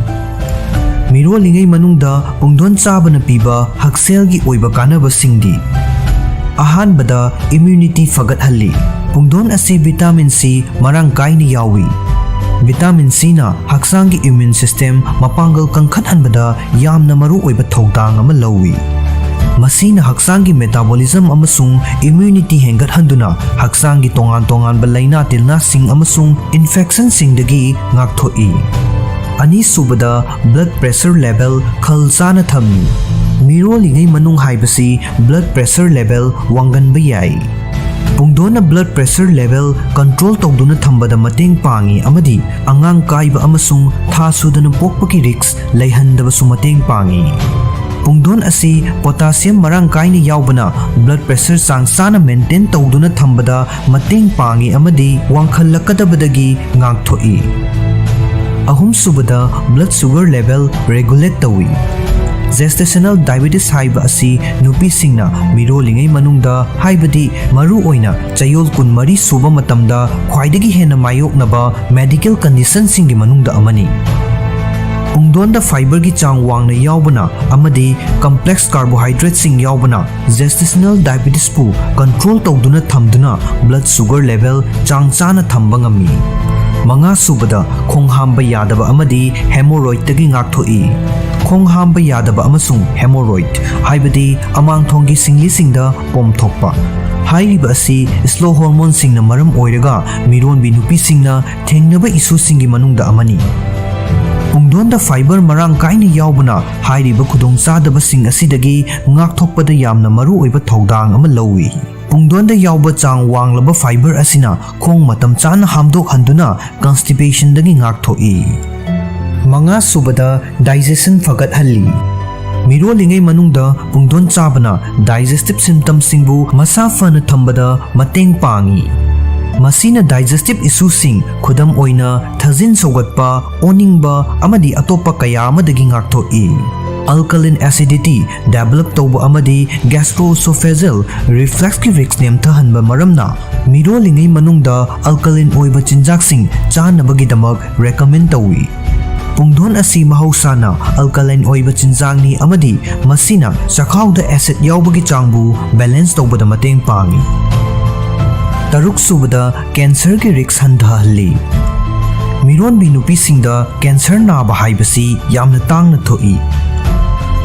ꯃꯤꯔꯣꯜꯂꯤꯉꯩ ꯃꯅꯨꯡꯗ ꯄꯨꯡꯗꯣꯟ ꯆꯥꯕꯅ ꯄꯤꯕ ꯍꯛꯁꯦꯜꯒꯤ ꯑꯣꯏꯕ ꯀꯥꯟꯅꯕꯁꯤꯡꯗꯤ: ꯑꯍꯥꯟꯕꯗ, immunity ꯐꯒꯠꯍꯜꯂꯤ꯫ ꯄꯨꯡꯗꯣꯟ ꯑꯁꯤ vitamin C ꯃꯔꯥꯡ ꯀꯥꯏꯅ ꯌꯥꯎꯏ꯫ Vitamin Cꯅ ꯍꯛꯆꯥꯡꯒꯤ immune system ꯃꯄꯥꯡꯒꯜ ꯀꯟꯈꯠꯍꯟꯕꯗ ꯌꯥꯝꯅ ꯃꯔꯨꯑꯣꯏꯕ ꯊꯧꯗꯥꯡ ꯑꯃ ꯂꯧꯏ꯫ ꯃꯁꯤꯅ ꯍꯛꯆꯥꯡꯒꯤ metabolism ꯑꯃꯁꯨꯡ immunity ꯍꯦꯟꯒꯠꯍꯟꯗꯨꯅ ꯍꯛꯆꯥꯡꯒꯤ ꯇꯣꯉꯥꯟ ꯇꯣꯉꯥꯟꯕ ꯂꯥꯏꯅꯥ ꯇꯤꯜꯅꯥꯁꯤꯡ ꯑꯃꯁꯨꯡ infectionꯁꯤꯡꯗꯒꯤ ꯉꯥꯛꯊꯣꯛꯏ꯫ ꯑꯅꯤꯁꯨꯕꯗ, blood pressure level ꯈꯜ ꯆꯥꯅ ꯊꯝꯃꯤ꯫ ꯃꯤꯔꯣꯜꯂꯤꯉꯩ ꯃꯅꯨꯡ ꯍꯥꯏꯕꯁꯤ blood pressure level ꯋꯥꯡꯒꯟꯕ ꯌꯥꯏ꯫ ꯄꯨꯡꯗꯣꯟꯅ blood pressure level control ꯇꯧꯗꯨꯅ ꯊꯝꯕꯗ ꯃꯇꯦꯡ ꯄꯥꯡꯏ ꯑꯃꯗꯤ ꯑꯉꯥꯡ ꯀꯥꯏꯕ ꯑꯃꯁꯨꯡ ꯊꯥ ꯁꯨꯗꯅ ꯄꯣꯛꯄꯒꯤ risk ꯂꯩꯍꯟꯗꯕꯁꯨ ꯃꯇꯦꯡ ꯄꯥꯡꯏ꯫ ꯄꯨꯡꯗꯣꯟ ꯑꯁꯤ potassium ꯃꯔꯥꯡ ꯀꯥꯏꯅ ꯌꯥꯎꯕꯅ blood pressure ꯆꯥꯡ ꯆꯥꯅ maintain ꯇꯧꯗꯨꯅ ꯊꯝꯕꯗ ꯃꯇꯦꯡ ꯄꯥꯡꯏ ꯑꯃꯗꯤ ꯋꯥꯡꯈꯠꯂꯛꯀꯗꯕꯗꯒꯤ ꯉꯥꯛꯊꯣꯛꯏ꯫ ꯑꯍꯨꯝꯁꯨꯕꯗ, blood sugar level regulate ꯇꯧꯏ꯫ Gestational diabetes ꯍꯥꯏꯕ ꯑꯁꯤ ꯅꯨꯄꯤꯁꯤꯡꯅ ꯃꯤꯔꯣꯜꯂꯤꯉꯩ ꯃꯅꯨꯡꯗ, ꯍꯥꯏꯕꯗꯤ ꯃꯔꯨꯑꯣꯏꯅ ꯆꯌꯣꯜ ꯀꯨꯟꯃꯔꯤ ꯁꯨꯕ ꯃꯇꯝꯗ ꯈ꯭ꯋꯥꯏꯗꯒꯤ ꯍꯦꯟꯅ ꯃꯥꯌꯣꯛꯅꯕ medical conditionꯁꯤꯡꯒꯤ ꯃꯅꯨꯡꯗ ꯑꯃꯅꯤ꯫ ꯄꯨꯡꯗꯣꯟꯗ fiberꯒꯤ ꯆꯥꯡ ꯋꯥꯡꯅ ꯌꯥꯎꯕꯅ ꯑꯃꯗꯤ complex carbohydrateꯁꯤꯡ ꯌꯥꯎꯕꯅ gestational diabetesꯄꯨ control ꯇꯧꯗꯨꯅ ꯊꯝꯗꯨꯅ blood sugar level ꯆꯥꯡ ꯆꯥꯅ ꯊꯝꯕ ꯉꯝꯃꯤ꯫ ꯃꯉꯥꯁꯨꯕꯗ, ꯈꯣꯡ ꯍꯥꯝꯕ ꯌꯥꯗꯕ ꯑꯃꯗꯤ hemorrhoidꯇꯒꯤ ꯉꯥꯛꯊꯣꯛꯏ꯫ ꯈꯣꯡ ꯍꯥꯝꯕ ꯌꯥꯗꯕ ꯑꯃꯁꯨꯡ hemorrhoid, ꯍꯥꯏꯕꯗꯤ ꯑꯃꯥꯡꯊꯣꯡꯒꯤ ꯁꯤꯡꯂꯤꯁꯤꯡꯗ ꯄꯣꯝꯊꯣꯛꯄ, ꯍꯥꯏꯔꯤꯕ ꯑꯁꯤ slow hormoneꯁꯤꯡꯅ ꯃꯔꯝ ꯑꯣꯏꯔꯒ ꯃꯤꯔꯣꯟꯕꯤ ꯅꯨꯄꯤꯁꯤꯡꯅ ꯊꯦꯡꯅꯕ issueꯁꯤꯡꯒꯤ ꯃꯅꯨꯡꯗ ꯑꯃꯅꯤ꯫ ꯄꯨꯡꯗꯣꯟꯗ fiber ꯃꯔꯥꯡ ꯀꯥꯏꯅ ꯌꯥꯎꯕꯅ ꯍꯥꯏꯔꯤꯕ ꯈꯨꯗꯣꯡꯆꯥꯗꯕꯁꯤꯡ ꯑꯁꯤꯗꯒꯤ ꯉꯥꯛꯊꯣꯛꯄꯗ ꯌꯥꯝꯅ ꯃꯔꯨꯑꯣꯏꯕ ꯊꯧꯗꯥꯡ ꯑꯃ ꯂꯧꯏ꯫ ꯄꯨꯡꯗꯣꯟꯗ ꯌꯥꯎꯕ ꯆꯥꯡ ꯋꯥꯡꯂꯕ fiber ꯑꯁꯤꯅ ꯈꯣꯡ ꯃꯇꯝ ꯆꯥꯅ ꯍꯥꯝꯗꯣꯛꯍꯟꯗꯨꯅ constipationꯗꯒꯤ ꯉꯥꯛꯊꯣꯛꯏ꯫ ꯃꯉꯥꯁꯨꯕꯗ, digestion ꯐꯒꯠꯍꯜꯂꯤ꯫ ꯃꯤꯔꯣꯜꯂꯤꯉꯩ ꯃꯅꯨꯡꯗ ꯄꯨꯡꯗꯣꯟ ꯆꯥꯕꯅ digestive symptomꯁꯤꯡꯕꯨ ꯃꯁꯥ ꯐꯅ ꯊꯝꯕꯗ ꯃꯇꯦꯡ ꯄꯥꯡꯏ꯫ ꯃꯁꯤꯅ digestive issueꯁꯤꯡ, ꯈꯨꯗꯝ ꯑꯣꯏꯅ ꯊꯥꯖꯤꯟ ꯁꯧꯒꯠꯄ, ꯑꯣꯅꯤꯡꯕ ꯑꯃꯗꯤ ꯑꯇꯣꯞꯄ ꯀꯌꯥ ꯑꯃꯗꯒꯤ ꯉꯥꯛꯊꯣꯛꯏ꯫ Alkaline acidity develop ꯇꯧꯕ ꯑꯃꯗꯤ gastroesophageal refluxꯀꯤ risk ꯅꯦꯝꯊꯍꯟꯕ ꯃꯔꯝꯅ ꯃꯤꯔꯣꯜꯂꯤꯉꯩ ꯃꯅꯨꯡꯗ alkaline ꯑꯣꯏꯕ ꯆꯤꯟꯖꯥꯛꯁꯤꯡ ꯆꯥꯅꯕꯒꯤꯗꯃꯛ recommend ꯇꯧꯏ꯫ ꯄꯨꯡꯗꯣꯟ ꯑꯁꯤ ꯃꯍꯧꯁꯥꯅ alkaline ꯑꯣꯏꯕ ꯆꯤꯟꯖꯥꯛꯅꯤ ꯑꯃꯗꯤ ꯃꯁꯤꯅ ꯆꯈꯥꯎꯗ acid ꯌꯥꯎꯕꯒꯤ ꯆꯥꯡꯕꯨ balance ꯇꯧꯕꯗ ꯃꯇꯦꯡ ꯄꯥꯡꯏ꯫ ꯇꯔꯨꯛꯁꯨꯕꯗ, cancerꯒꯤ risk ꯍꯟꯊꯍꯜꯂꯤ꯫ ꯃꯤꯔꯣꯟꯕꯤ ꯅꯨꯄꯤꯁꯤꯡꯗ cancer ꯅꯥꯕ ꯍꯥꯏꯕꯁꯤ ꯌꯥꯝꯅ ꯇꯥꯡꯅ ꯊꯣꯛꯏ꯫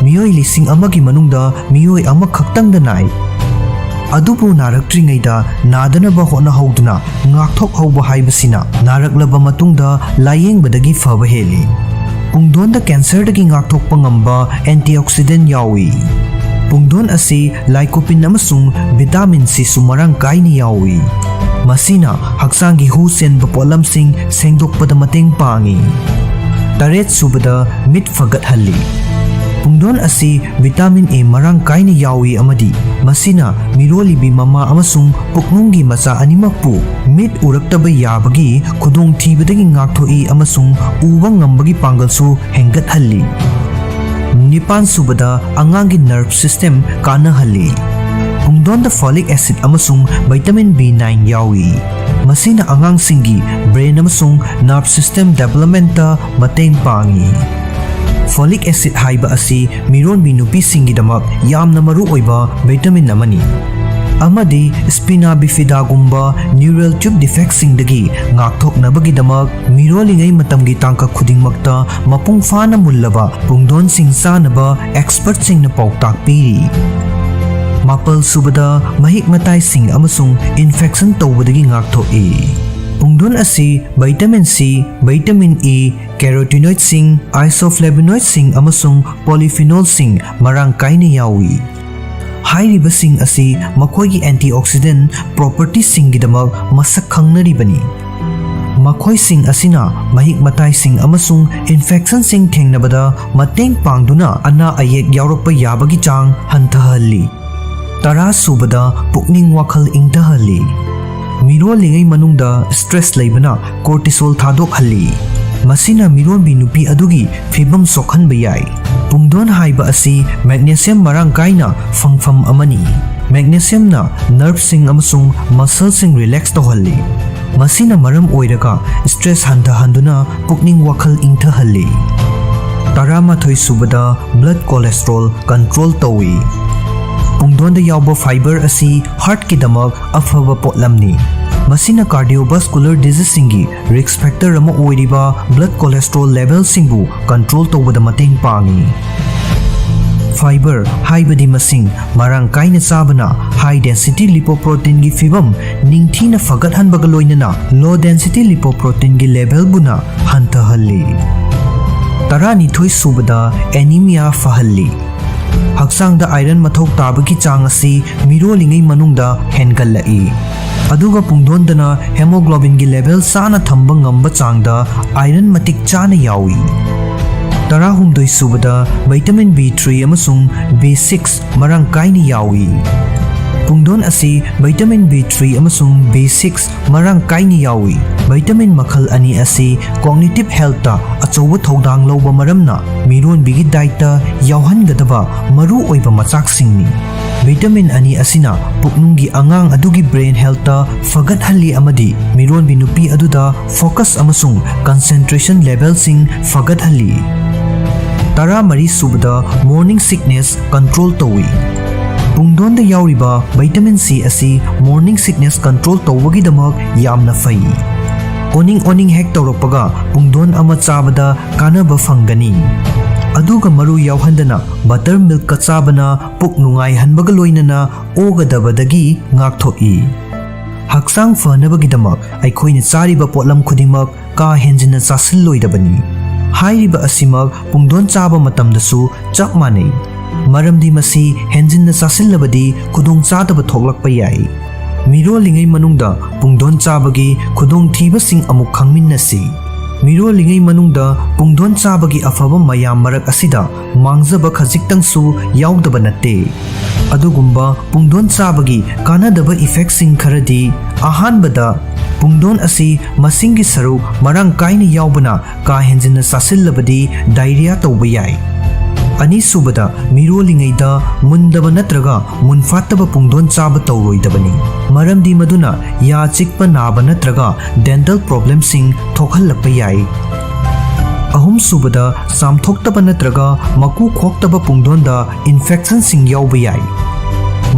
ꯃꯤꯑꯣꯏ ꯂꯤꯁꯤꯡ ꯑꯃꯒꯤ ꯃꯅꯨꯡꯗ ꯃꯤꯑꯣꯏ ꯑꯃꯈꯛꯇꯪꯗ ꯅꯥꯏ꯫ ꯑꯗꯨꯕꯨ ꯅꯥꯔꯛꯇ꯭ꯔꯤꯉꯩꯗ ꯅꯥꯗꯅꯕ ꯍꯣꯠꯅꯍꯧꯗꯨꯅ ꯉꯥꯛꯊꯣꯛꯍꯧꯕ ꯍꯥꯏꯕꯁꯤꯅ ꯅꯥꯔꯛꯂꯕ ꯃꯇꯨꯡꯗ ꯂꯥꯌꯦꯡꯕꯗꯒꯤ ꯐꯕ ꯍꯦꯜꯂꯤ꯫ ꯄꯨꯡꯗꯣꯟꯗ ꯀꯦꯟꯁꯔꯗꯒꯤ ꯉꯥꯛꯊꯣꯛꯄ ꯉꯝꯕ antioxidant ꯌꯥꯎꯏ꯫ ꯄꯨꯡꯗꯣꯟ ꯑꯁꯤ lycopene ꯑꯃꯁꯨꯡ vitamin Cꯁꯨ ꯃꯔꯥꯡ ꯀꯥꯏꯅ ꯌꯥꯎꯏ꯫ ꯃꯁꯤꯅ ꯍꯛꯆꯥꯡꯒꯤ ꯍꯨ ꯆꯦꯟꯕ ꯄꯣꯠꯂꯝꯁꯤꯡ ꯁꯦꯡꯗꯣꯛꯄꯗ ꯃꯇꯦꯡ ꯄꯥꯡꯏ꯫ ꯇꯔꯦꯠ ꯁꯨꯕꯗ, ꯃꯤꯠ ꯐꯒꯠꯍꯜꯂꯤ꯫ ꯄꯨꯡꯗꯣꯟ ꯑꯁꯤ vitamin A ꯃꯔꯥꯡ ꯀꯥꯏꯅ ꯌꯥꯎꯏ ꯑꯃꯗꯤ ꯃꯁꯤꯅ ꯃꯤꯔꯣꯜꯂꯤꯕꯤ ꯃꯃꯥ ꯑꯃꯁꯨꯡ ꯄꯨꯛꯅꯨꯡꯒꯤ ꯃꯆꯥ ꯑꯅꯤꯃꯛꯄꯨ ꯃꯤꯠ ꯎꯔꯛꯇꯕ ꯌꯥꯕꯒꯤ ꯈꯨꯗꯣꯡꯊꯤꯕꯗꯒꯤ ꯉꯥꯛꯊꯣꯛꯏ ꯑꯃꯁꯨꯡ ꯎꯕ ꯉꯝꯕꯒꯤ ꯄꯥꯡꯒꯜꯁꯨ ꯍꯦꯟꯒꯠꯍꯜꯂꯤ꯫ ꯅꯤꯄꯥꯟ ꯁꯨꯕꯗ, ꯑꯉꯥꯡꯒꯤ nerve system ꯀꯥꯟꯅꯍꯜꯂꯤ꯫ ꯄꯨꯡꯗꯣꯟꯗ folic acid ꯑꯃꯁꯨꯡ vitamin B nine ꯌꯥꯎꯏ꯫ ꯃꯁꯤꯅ ꯑꯉꯥꯡꯁꯤꯡꯒꯤ brain ꯑꯃꯁꯨꯡ nerve system developmentꯇ ꯃꯇꯦꯡ ꯄꯥꯡꯏ꯫ Folic acid ꯍꯥꯏꯕ ꯑꯁꯤ ꯃꯤꯔꯣꯟꯕꯤ ꯅꯨꯄꯤꯁꯤꯡꯒꯤꯗꯃꯛ ꯌꯥꯝꯅ ꯃꯔꯨ ꯑꯣꯏꯕ vitamin ꯑꯃꯅꯤ, ꯑꯃꯗꯤ spina bifidaꯒꯨꯝꯕ neural tube defectꯁꯤꯡꯗꯒꯤ ꯉꯥꯛꯊꯣꯛꯅꯕꯒꯤꯗꯃꯛ ꯃꯤꯔꯣꯜꯂꯤꯉꯩ ꯃꯇꯝꯒꯤ ꯇꯥꯡꯀꯛ ꯈꯨꯗꯤꯡꯃꯛꯇ ꯃꯄꯨꯡ ꯐꯥꯅ ꯃꯨꯜꯂꯕ ꯄꯨꯡꯗꯣꯟꯁꯤꯡ ꯆꯥꯅꯕ expertꯁꯤꯡꯅ ꯄꯥꯎꯇꯥꯛ ꯄꯤꯔꯤ꯫ ꯃꯥꯄꯜ ꯁꯨꯕꯗ, ꯃꯍꯤꯛ ꯃꯇꯥꯏꯁꯤꯡ ꯑꯃꯁꯨꯡ infection ꯇꯧꯕꯗꯒꯤ ꯉꯥꯛꯊꯣꯛꯏ꯫ ꯄꯨꯡꯗꯣꯟ ꯑꯁꯤ vitamin C, vitamin E, carotenoidꯁꯤꯡ, isoflavonoidꯁꯤꯡ ꯑꯃꯁꯨꯡ polyphenolꯁꯤꯡ ꯃꯔꯥꯡ ꯀꯥꯏꯅ ꯌꯥꯎꯏ꯫ ꯍꯥꯏꯔꯤꯕꯁꯤꯡ ꯑꯁꯤ ꯃꯈꯣꯏꯒꯤ antioxidant propertyꯁꯤꯡꯒꯤꯗꯃꯛ ꯃꯁꯛ ꯈꯪꯅꯔꯤꯕꯅꯤ꯫ ꯃꯈꯣꯏꯁꯤꯡ ꯑꯁꯤꯅ ꯃꯍꯤꯛ ꯃꯇꯥꯏꯁꯤꯡ ꯑꯃꯁꯨꯡ infectionꯁꯤꯡ ꯊꯦꯡꯅꯕꯗ ꯃꯇꯦꯡ ꯄꯥꯡꯗꯨꯅ ꯑꯅꯥ ꯑꯌꯦꯛ ꯌꯥꯎꯔꯛꯄ ꯌꯥꯕꯒꯤ ꯆꯥꯡ ꯍꯟꯊꯍꯜꯂꯤ꯫ ꯇꯔꯥ ꯁꯨꯕꯗ, ꯄꯨꯛꯅꯤꯡ ꯋꯥꯈꯜ ꯏꯪꯊꯍꯜꯂꯤ꯫ ꯃꯤꯔꯣꯜꯂꯤꯉꯩ ꯃꯅꯨꯡꯗ stress ꯂꯩꯕꯅ cortisol ꯊꯥꯗꯣꯛꯍꯜꯂꯤ꯫ ꯃꯁꯤꯅ ꯃꯤꯔꯣꯟꯕꯤ ꯅꯨꯄꯤ ꯑꯗꯨꯒꯤ ꯐꯤꯕꯝ ꯁꯣꯛꯍꯟꯕ ꯌꯥꯏ꯫ ꯄꯨꯡꯗꯣꯟ ꯍꯥꯏꯕ ꯑꯁꯤ magnesium ꯃꯔꯥꯡ ꯀꯥꯏꯅ ꯐꯪꯐꯝ ꯑꯃꯅꯤ꯫ Magnesiumꯅ nerveꯁꯤꯡ ꯑꯃꯁꯨꯡ muscleꯁꯤꯡ relax ꯇꯧꯍꯜꯂꯤ꯫ ꯃꯁꯤꯅ ꯃꯔꯝ ꯑꯣꯏꯔꯒ stress ꯍꯟꯊꯍꯟꯗꯨꯅ ꯄꯨꯛꯅꯤꯡ ꯋꯥꯈꯜ ꯏꯪꯊꯍꯜꯂꯤ꯫ ꯇꯔꯥꯃꯥꯊꯣꯏ ꯁꯨꯕꯗ, blood cholesterol control ꯇꯧꯏ꯫ ꯄꯨꯡꯗꯣꯟꯗ ꯌꯥꯎꯕ fiber ꯑꯁꯤ heartꯀꯤꯗꯃꯛ ꯑꯐꯕ ꯄꯣꯠꯂꯝꯅꯤ꯫ ꯃꯁꯤꯅ cardiovascular diseaseꯁꯤꯡꯒꯤ risk factor ꯑꯃ ꯑꯣꯏꯔꯤꯕ blood cholesterol levelꯁꯤꯡꯕꯨ control ꯇꯧꯕꯗ ꯃꯇꯦꯡ ꯄꯥꯡꯏ꯫ Fiber ꯍꯥꯏꯕꯗꯤ ꯃꯁꯤꯡ ꯃꯔꯥꯡ ꯀꯥꯏꯅ ꯆꯥꯕꯅ high density lipoproteinꯒꯤ ꯐꯤꯕꯝ ꯅꯤꯡꯊꯤꯅ ꯐꯒꯠꯍꯟꯕꯒ ꯂꯣꯏꯅꯅ low density lipoproteinꯒꯤ levelꯕꯨꯅ ꯍꯟꯊꯍꯜꯂꯤ꯫ ꯇꯔꯥꯅꯤꯊꯣꯏ ꯁꯨꯕꯗ, ꯑꯦꯅꯤꯃꯤꯌꯥ ꯐꯍꯜꯂꯤ꯫ ꯍꯛꯆꯥꯡꯗ ꯑꯥꯏꯔꯟ ꯃꯊꯧ ꯇꯥꯕꯒꯤ ꯆꯥꯡ ꯑꯁꯤ ꯃꯤꯔꯣꯜꯂꯤꯉꯩ ꯃꯅꯨꯡꯗ ꯍꯦꯟꯒꯠꯂꯛꯏ꯫ ꯑꯗꯨꯒ ꯄꯨꯡꯗꯣꯟꯗꯅ ꯍꯦꯃꯣꯒ꯭ꯂꯣꯕꯤꯟꯒꯤ ꯂꯦꯚꯦꯜ ꯆꯥꯅ ꯊꯝꯕ ꯉꯝꯕ ꯆꯥꯡꯗ ꯑꯥꯏꯔꯟ ꯃꯇꯤꯛ ꯆꯥꯅ ꯌꯥꯎꯏ꯫ ꯇꯔꯥꯍꯨꯝꯗꯣꯏ ꯁꯨꯕꯗ, ꯚꯤꯇꯥꯃꯤꯟ ꯕꯤ ꯊ꯭ꯔꯤ ꯑꯃꯁꯨꯡ ꯕꯤ ꯁꯤꯛꯁ ꯃꯔꯥꯡ ꯀꯥꯏꯅ ꯌꯥꯎꯏ꯫ ꯄꯨꯡꯗꯣꯟ ꯑꯁꯤ ꯚꯤꯇꯥꯃꯤꯟ ꯕꯤ ꯊ꯭ꯔꯤ ꯑꯃꯁꯨꯡ ꯕꯤ ꯁꯤꯛꯁ ꯃꯔꯥꯡ ꯀꯥꯏꯅ ꯌꯥꯎꯏ꯫ ꯚꯤꯇꯥꯃꯤꯟ ꯃꯈꯜ ꯑꯅꯤ ꯑꯁꯤ ꯀꯣꯒꯅꯤꯇꯤꯚ ꯍꯦꯜꯊꯇ ꯑꯆꯧꯕ ꯊꯧꯗꯥꯡ ꯂꯧꯕ ꯃꯔꯝꯅ ꯃꯤꯔꯣꯟꯕꯤꯒꯤ ꯗꯥꯏꯠꯇ ꯌꯥꯎꯍꯟꯒꯗꯕ ꯃꯔꯨ ꯑꯣꯏꯕ ꯃꯆꯥꯛꯁꯤꯡꯅꯤ꯫ ꯚꯤꯇꯥꯃꯤꯟ ꯑꯅꯤ ꯑꯁꯤꯅ ꯄꯨꯛꯅꯨꯡꯒꯤ ꯑꯉꯥꯡ ꯑꯗꯨꯒꯤ ꯕ꯭ꯔꯦꯟ ꯍꯦꯜꯊꯇ ꯐꯒꯠꯍꯜꯂꯤ ꯑꯃꯗꯤ ꯃꯤꯔꯣꯟꯕꯤ ꯅꯨꯄꯤ ꯑꯗꯨꯗ ꯐꯣꯀꯁ ꯑꯃꯁꯨꯡ ꯀꯟꯁꯦꯟꯇ꯭ꯔꯦꯁꯟ ꯂꯦꯚꯦꯜꯁꯤꯡ ꯐꯒꯠꯍꯜꯂꯤ꯫ ꯇꯔꯥꯃꯔꯤ ꯁꯨꯕꯗ, ꯃꯣꯔꯅꯤꯡ ꯁꯤꯛꯅꯦꯁ ꯀꯟꯇ꯭ꯔꯣꯜ ꯇꯧꯏ꯫ ꯄꯨꯡꯗꯣꯟꯗ ꯌꯥꯎꯔꯤꯕ ꯚꯤꯇꯥꯃꯤꯟ ꯁꯤ ꯑꯁꯤ ꯃꯣꯔꯅꯤꯡ ꯁꯤꯛꯅꯦꯁ ꯀꯟꯇ꯭ꯔꯣꯜ ꯇꯧꯕꯒꯤꯗꯃꯛ ꯌꯥꯝꯅ ꯐꯩ꯫ ꯑꯣꯅꯤꯡ ꯑꯣꯅꯤꯡ ꯍꯦꯛ ꯇꯧꯔꯛꯄꯒ ꯄꯨꯡꯗꯣꯟ ꯑꯃ ꯆꯥꯕꯗ ꯀꯥꯟꯅꯕ ꯐꯪꯒꯅꯤ꯫ ꯑꯗꯨꯒ ꯃꯔꯨ ꯌꯥꯎꯍꯟꯗꯅ ꯕꯇꯔ ꯃꯤꯜꯛꯀ ꯆꯥꯕꯅ ꯄꯨꯛ ꯅꯨꯡꯉꯥꯏꯍꯟꯕꯒ ꯂꯣꯏꯅꯅ ꯑꯣꯒꯗꯕꯗꯒꯤ ꯉꯥꯛꯊꯣꯛꯏ꯫ ꯍꯛꯆꯥꯡ ꯐꯅꯕꯒꯤꯗꯃꯛ ꯑꯩꯈꯣꯏꯅ ꯆꯥꯔꯤꯕ ꯄꯣꯠꯂꯝ ꯈꯨꯗꯤꯡꯃꯛ ꯀꯥ ꯍꯦꯟꯖꯤꯟꯅ ꯆꯥꯁꯤꯜꯂꯣꯏꯗꯕꯅꯤ꯫ ꯍꯥꯏꯔꯤꯕ ꯑꯁꯤꯃꯛ ꯄꯨꯡꯗꯣꯟ ꯆꯥꯕ ꯃꯇꯝꯗꯁꯨ ꯆꯞ ꯃꯥꯟꯅꯩ, ꯃꯔꯝꯗꯤ ꯃꯁꯤ ꯍꯦꯟꯖꯤꯟꯅ ꯆꯥꯁꯤꯜꯂꯕꯗꯤ ꯈꯨꯗꯣꯡꯆꯥꯗꯕ ꯊꯣꯛꯂꯛꯄ ꯌꯥꯏ꯫ ꯃꯤꯔꯣꯜꯂꯤꯉꯩ ꯃꯅꯨꯡꯗ ꯄꯨꯡꯗꯣꯟ ꯆꯥꯕꯒꯤ ꯈꯨꯗꯣꯡꯊꯤꯕꯁꯤꯡ ꯑꯃꯨꯛ ꯈꯪꯃꯤꯟꯅꯁꯤ꯫ ꯃꯤꯔꯣꯜꯂꯤꯉꯩ ꯃꯅꯨꯡꯗ ꯄꯨꯡꯗꯣꯟ ꯆꯥꯕꯒꯤ ꯑꯐꯕ ꯃꯌꯥꯝ ꯃꯔꯛ ꯑꯁꯤꯗ ꯃꯥꯡꯖꯕ ꯈꯖꯤꯛꯇꯪꯁꯨ ꯌꯥꯎꯗꯕ ꯅꯠꯇꯦ꯫ ꯑꯗꯨꯒꯨꯝꯕ ꯄꯨꯡꯗꯣꯟ ꯆꯥꯕꯒꯤ ꯀꯥꯟꯅꯗꯕ ꯏꯐꯦꯛꯁꯤꯡ ꯈꯔꯗꯤ, ꯑꯍꯥꯟꯕꯗ, ꯄꯨꯡꯗꯣꯟ ꯑꯁꯤ ꯃꯁꯤꯡꯒꯤ ꯁꯔꯨꯛ ꯃꯔꯥꯡ ꯀꯥꯏꯅ ꯌꯥꯎꯕꯅ ꯀꯥ ꯍꯦꯟꯖꯤꯟꯅ ꯆꯥꯁꯤꯜꯂꯕꯗꯤ ꯗꯥꯏꯔꯤꯌꯥ ꯇꯧꯕ ꯌꯥꯏ꯫ ꯑꯅꯤꯁꯨꯕꯗ, ꯃꯤꯔꯣꯜꯂꯤꯉꯩꯗ ꯃꯨꯟꯗꯕ ꯅꯠꯇ꯭ꯔꯒ ꯃꯨꯟꯐꯥꯠꯇꯕ ꯄꯨꯡꯗꯣꯟ ꯆꯥꯕ ꯇꯧꯔꯣꯏꯗꯕꯅꯤ, ꯃꯔꯝꯗꯤ ꯃꯗꯨꯅ ꯌꯥ ꯆꯤꯛꯄ ꯅꯥꯕ ꯅꯠꯇ꯭ꯔꯒ ꯗꯦꯟꯇꯜ ꯄ꯭ꯔꯣꯕ꯭ꯂꯦꯝꯁꯤꯡ ꯊꯣꯛꯍꯜꯂꯛꯄ ꯌꯥꯏ꯫ ꯑꯍꯨꯝꯁꯨꯕꯗ, ꯆꯥꯝꯊꯣꯛꯇꯕ ꯅꯠꯇ꯭ꯔꯒ ꯃꯀꯨ ꯈꯣꯛꯇꯕ ꯄꯨꯡꯗꯣꯟꯗ ꯏꯟꯐꯦꯛꯁꯟꯁꯤꯡ ꯌꯥꯎꯕ ꯌꯥꯏ,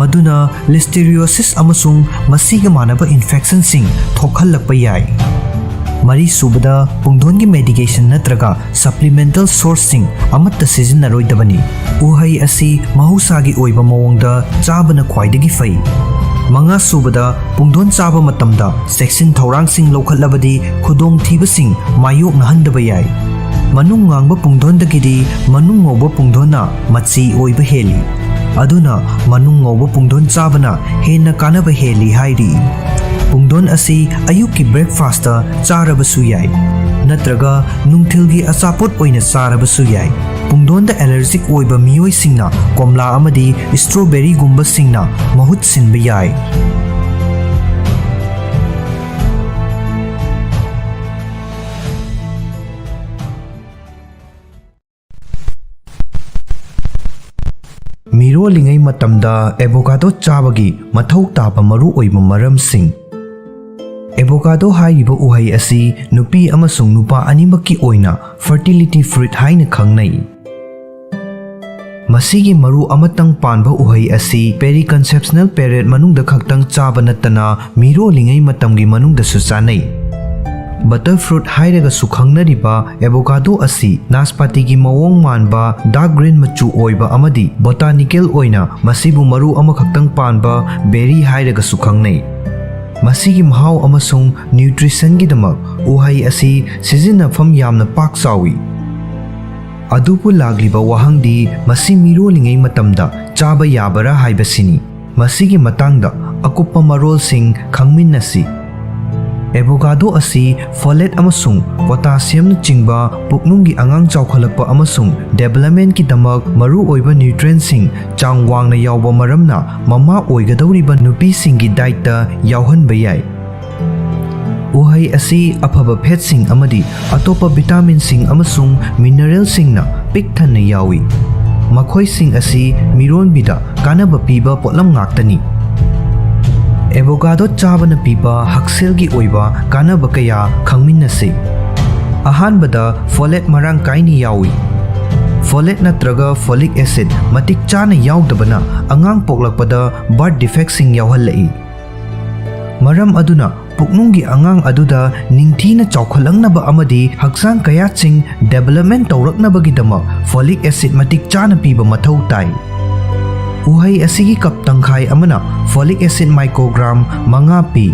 ꯃꯗꯨꯅ ꯂꯤꯁꯇꯦꯔꯤꯌꯣꯁꯤꯁ ꯑꯃꯁꯨꯡ ꯃꯁꯤꯒ ꯃꯥꯟꯅꯕ ꯏꯟꯐꯦꯛꯁꯟꯁꯤꯡ ꯊꯣꯛꯍꯜꯂꯛꯄ ꯌꯥꯏ꯫ ꯃꯔꯤꯁꯨꯕꯗ, ꯄꯨꯡꯗꯣꯟꯒꯤ ꯃꯦꯗꯤꯀꯦꯁꯟ ꯅꯠꯇ꯭ꯔꯒ ꯁꯄ꯭ꯂꯤꯃꯦꯟꯇꯦꯜ ꯁꯣꯔꯁꯁꯤꯡ ꯑꯃꯠꯇ ꯁꯤꯖꯤꯟꯅꯔꯣꯏꯗꯕꯅꯤ꯫ ꯎꯍꯩ ꯑꯁꯤ ꯃꯍꯧꯁꯥꯒꯤ ꯑꯣꯏꯕ ꯃꯑꯣꯡꯗ ꯆꯥꯕꯅ ꯈ꯭ꯋꯥꯏꯗꯒꯤ ꯐꯩ꯫ ꯃꯉꯥꯁꯨꯕꯗ, ꯄꯨꯡꯗꯣꯟ ꯆꯥꯕ ꯃꯇꯝꯗ ꯆꯦꯛꯁꯤꯟ ꯊꯧꯔꯥꯡꯁꯤꯡ ꯂꯧꯈꯠꯂꯕꯗꯤ ꯈꯨꯗꯣꯡꯊꯤꯕꯁꯤꯡ ꯃꯥꯌꯣꯛꯅꯍꯟꯗꯕ ꯌꯥꯏ꯫ ꯃꯅꯨꯡ ꯉꯥꯡꯕ ꯄꯨꯡꯗꯣꯟꯗꯒꯤꯗꯤ ꯃꯅꯨꯡ ꯉꯧꯕ ꯄꯨꯡꯗꯣꯟꯅ ꯃꯆꯤ ꯑꯣꯏꯕ ꯍꯦꯜꯂꯤ꯫ ꯑꯗꯨꯅ ꯃꯅꯨꯡ ꯉꯧꯕ ꯄꯨꯡꯗꯣꯟ ꯆꯥꯕꯅ ꯍꯦꯟꯅ ꯀꯥꯟꯅꯕ ꯍꯦꯜꯂꯤ ꯍꯥꯏꯔꯤ꯫ ꯄꯨꯡꯗꯣꯟ ꯑꯁꯤ ꯑꯌꯨꯛꯀꯤ breakfastꯇ ꯆꯥꯔꯕꯁꯨ ꯌꯥꯏ, ꯅꯠꯇ꯭ꯔꯒ ꯅꯨꯡꯊꯤꯜꯒꯤ ꯑꯆꯥꯄꯣꯠ ꯑꯣꯏꯅ ꯆꯥꯔꯕꯁꯨ ꯌꯥꯏ꯫ ꯄꯨꯡꯗꯣꯟꯗ allergic ꯑꯣꯏꯕ ꯃꯤꯑꯣꯏꯁꯤꯡꯅ ꯀꯣꯝꯂꯥ ꯑꯃꯗꯤ strawberryꯒꯨꯝꯕꯁꯤꯡꯅ ꯃꯍꯨꯠ ꯁꯤꯟꯕ ꯌꯥꯏ꯫ ꯃꯤꯔꯣꯜꯂꯤꯉꯩ ꯃꯇꯝꯗ avocado ꯆꯥꯕꯒꯤ ꯃꯊꯧ ꯇꯥꯕ ꯃꯔꯨꯑꯣꯏꯕ ꯃꯔꯝꯁꯤꯡ꯫ Avocado ꯍꯥꯏꯔꯤꯕ ꯎꯍꯩ ꯑꯁꯤ ꯅꯨꯄꯤ ꯑꯃꯁꯨꯡ ꯅꯨꯄꯥ ꯑꯅꯤꯃꯛꯀꯤ ꯑꯣꯏꯅ fertility fruit ꯍꯥꯏꯅ ꯈꯪꯅꯩ꯫ ꯃꯁꯤꯒꯤ ꯃꯔꯨ ꯑꯃꯇꯪ ꯄꯥꯟꯕ ꯎꯍꯩ ꯑꯁꯤ periconceptional period ꯃꯅꯨꯡꯗ ꯈꯛꯇꯪ ꯆꯥꯕ ꯅꯠꯇꯅ ꯃꯤꯔꯣꯜꯂꯤꯉꯩ ꯃꯇꯝꯒꯤ ꯃꯅꯨꯡꯗꯁꯨ ꯆꯥꯅꯩ꯫ Butter fruit ꯍꯥꯏꯔꯒꯁꯨ ꯈꯪꯅꯔꯤꯕ avocado ꯑꯁꯤ ꯅꯥꯁꯄꯥꯇꯤꯒꯤ ꯃꯑꯣꯡ ꯃꯥꯟꯕ dark green ꯃꯆꯨ ꯑꯣꯏꯕ ꯑꯃꯗꯤ botanical ꯑꯣꯏꯅ ꯃꯁꯤꯕꯨ ꯃꯔꯨ ꯑꯃꯈꯛꯇꯪ ꯄꯥꯟꯕ berry ꯍꯥꯏꯔꯒꯁꯨ ꯈꯪꯅꯩ꯫ ꯃꯁꯤꯒꯤ ꯃꯍꯥꯎ ꯑꯃꯁꯨꯡ nutritionꯒꯤꯗꯃꯛ ꯎꯍꯩ ꯑꯁꯤ ꯁꯤꯖꯤꯟꯅꯐꯝ ꯌꯥꯝꯅ ꯄꯥꯛ ꯆꯥꯎꯏ꯫ ꯑꯗꯨꯕꯨ ꯂꯥꯛꯂꯤꯕ ꯋꯥꯍꯪꯗꯤ, ꯃꯁꯤ ꯃꯤꯔꯣꯜꯂꯤꯉꯩ ꯃꯇꯝꯗ ꯆꯥꯕ ꯌꯥꯕꯔꯥ ꯍꯥꯏꯕꯁꯤꯅꯤ꯫ ꯃꯁꯤꯒꯤ ꯃꯇꯥꯡꯗ ꯑꯀꯨꯞꯄ ꯃꯔꯣꯜꯁꯤꯡ ꯈꯪꯃꯤꯟꯅꯁꯤ꯫ Avocado ꯑꯁꯤ folate ꯑꯃꯁꯨꯡ potassiumꯅꯆꯤꯡꯕ ꯄꯨꯛꯅꯨꯡꯒꯤ ꯑꯉꯥꯡ ꯆꯥꯎꯈꯠꯂꯛꯄ ꯑꯃꯁꯨꯡ developmentꯀꯤꯗꯃꯛ ꯃꯔꯨꯑꯣꯏꯕ nutrientꯁꯤꯡ ꯆꯥꯡ ꯋꯥꯡꯅ ꯌꯥꯎꯕ ꯃꯔꯝꯅ ꯃꯃꯥ ꯑꯣꯏꯒꯗꯧꯔꯤꯕ ꯅꯨꯄꯤꯁꯤꯡꯒꯤ dietꯇ ꯌꯥꯎꯍꯟꯕ ꯌꯥꯏ꯫ ꯎꯍꯩ ꯑꯁꯤ ꯑꯐꯕ fatꯁꯤꯡ ꯑꯃꯗꯤ ꯑꯇꯣꯞꯄ vitaminꯁꯤꯡ ꯑꯃꯁꯨꯡ mineralꯁꯤꯡꯅ ꯄꯤꯛ ꯊꯟꯅ ꯌꯥꯎꯏ꯫ ꯃꯈꯣꯏꯁꯤꯡ ꯑꯁꯤ ꯃꯤꯔꯣꯟꯕꯤꯗ ꯀꯥꯟꯅꯕ ꯄꯤꯕ ꯄꯣꯠꯂꯝ ꯉꯥꯛꯇꯅꯤ꯫ Avocado ꯆꯥꯕꯅ ꯄꯤꯕ ꯍꯛꯁꯦꯜꯒꯤ ꯑꯣꯏꯕ ꯀꯥꯟꯅꯕ ꯀꯌꯥ ꯈꯪꯃꯤꯟꯅꯁꯤ꯫ ꯑꯍꯥꯟꯕꯗ, folate ꯃꯔꯥꯡ ꯀꯥꯏꯅ ꯌꯥꯎꯏ꯫ Folate ꯅꯠꯇ꯭ꯔꯒ folic acid ꯃꯇꯤꯛ ꯆꯥꯅ ꯌꯥꯎꯗꯕꯅ ꯑꯉꯥꯡ ꯄꯣꯛꯂꯛꯄꯗ birth defectꯁꯤꯡ ꯌꯥꯎꯍꯜꯂꯛꯏ꯫ ꯃꯔꯝ ꯑꯗꯨꯅ, ꯄꯨꯛꯅꯨꯡꯒꯤ ꯑꯉꯥꯡ ꯑꯗꯨꯗ ꯅꯤꯡꯊꯤꯅ ꯆꯥꯎꯈꯠꯂꯛꯅꯕ ꯑꯃꯗꯤ ꯍꯛꯆꯥꯡ ꯀꯌꯥꯠꯁꯤꯡ development ꯇꯧꯔꯛꯅꯕꯒꯤꯗꯃꯛ folic acid ꯃꯇꯤꯛ ꯆꯥꯅ ꯄꯤꯕ ꯃꯊꯧ ꯇꯥꯏ꯫ ꯎꯍꯩ ꯑꯁꯤꯒꯤ cup ꯇꯪꯈꯥꯏ ꯑꯃꯅ folic acid microgram ꯃꯉꯥ ꯄꯤ꯫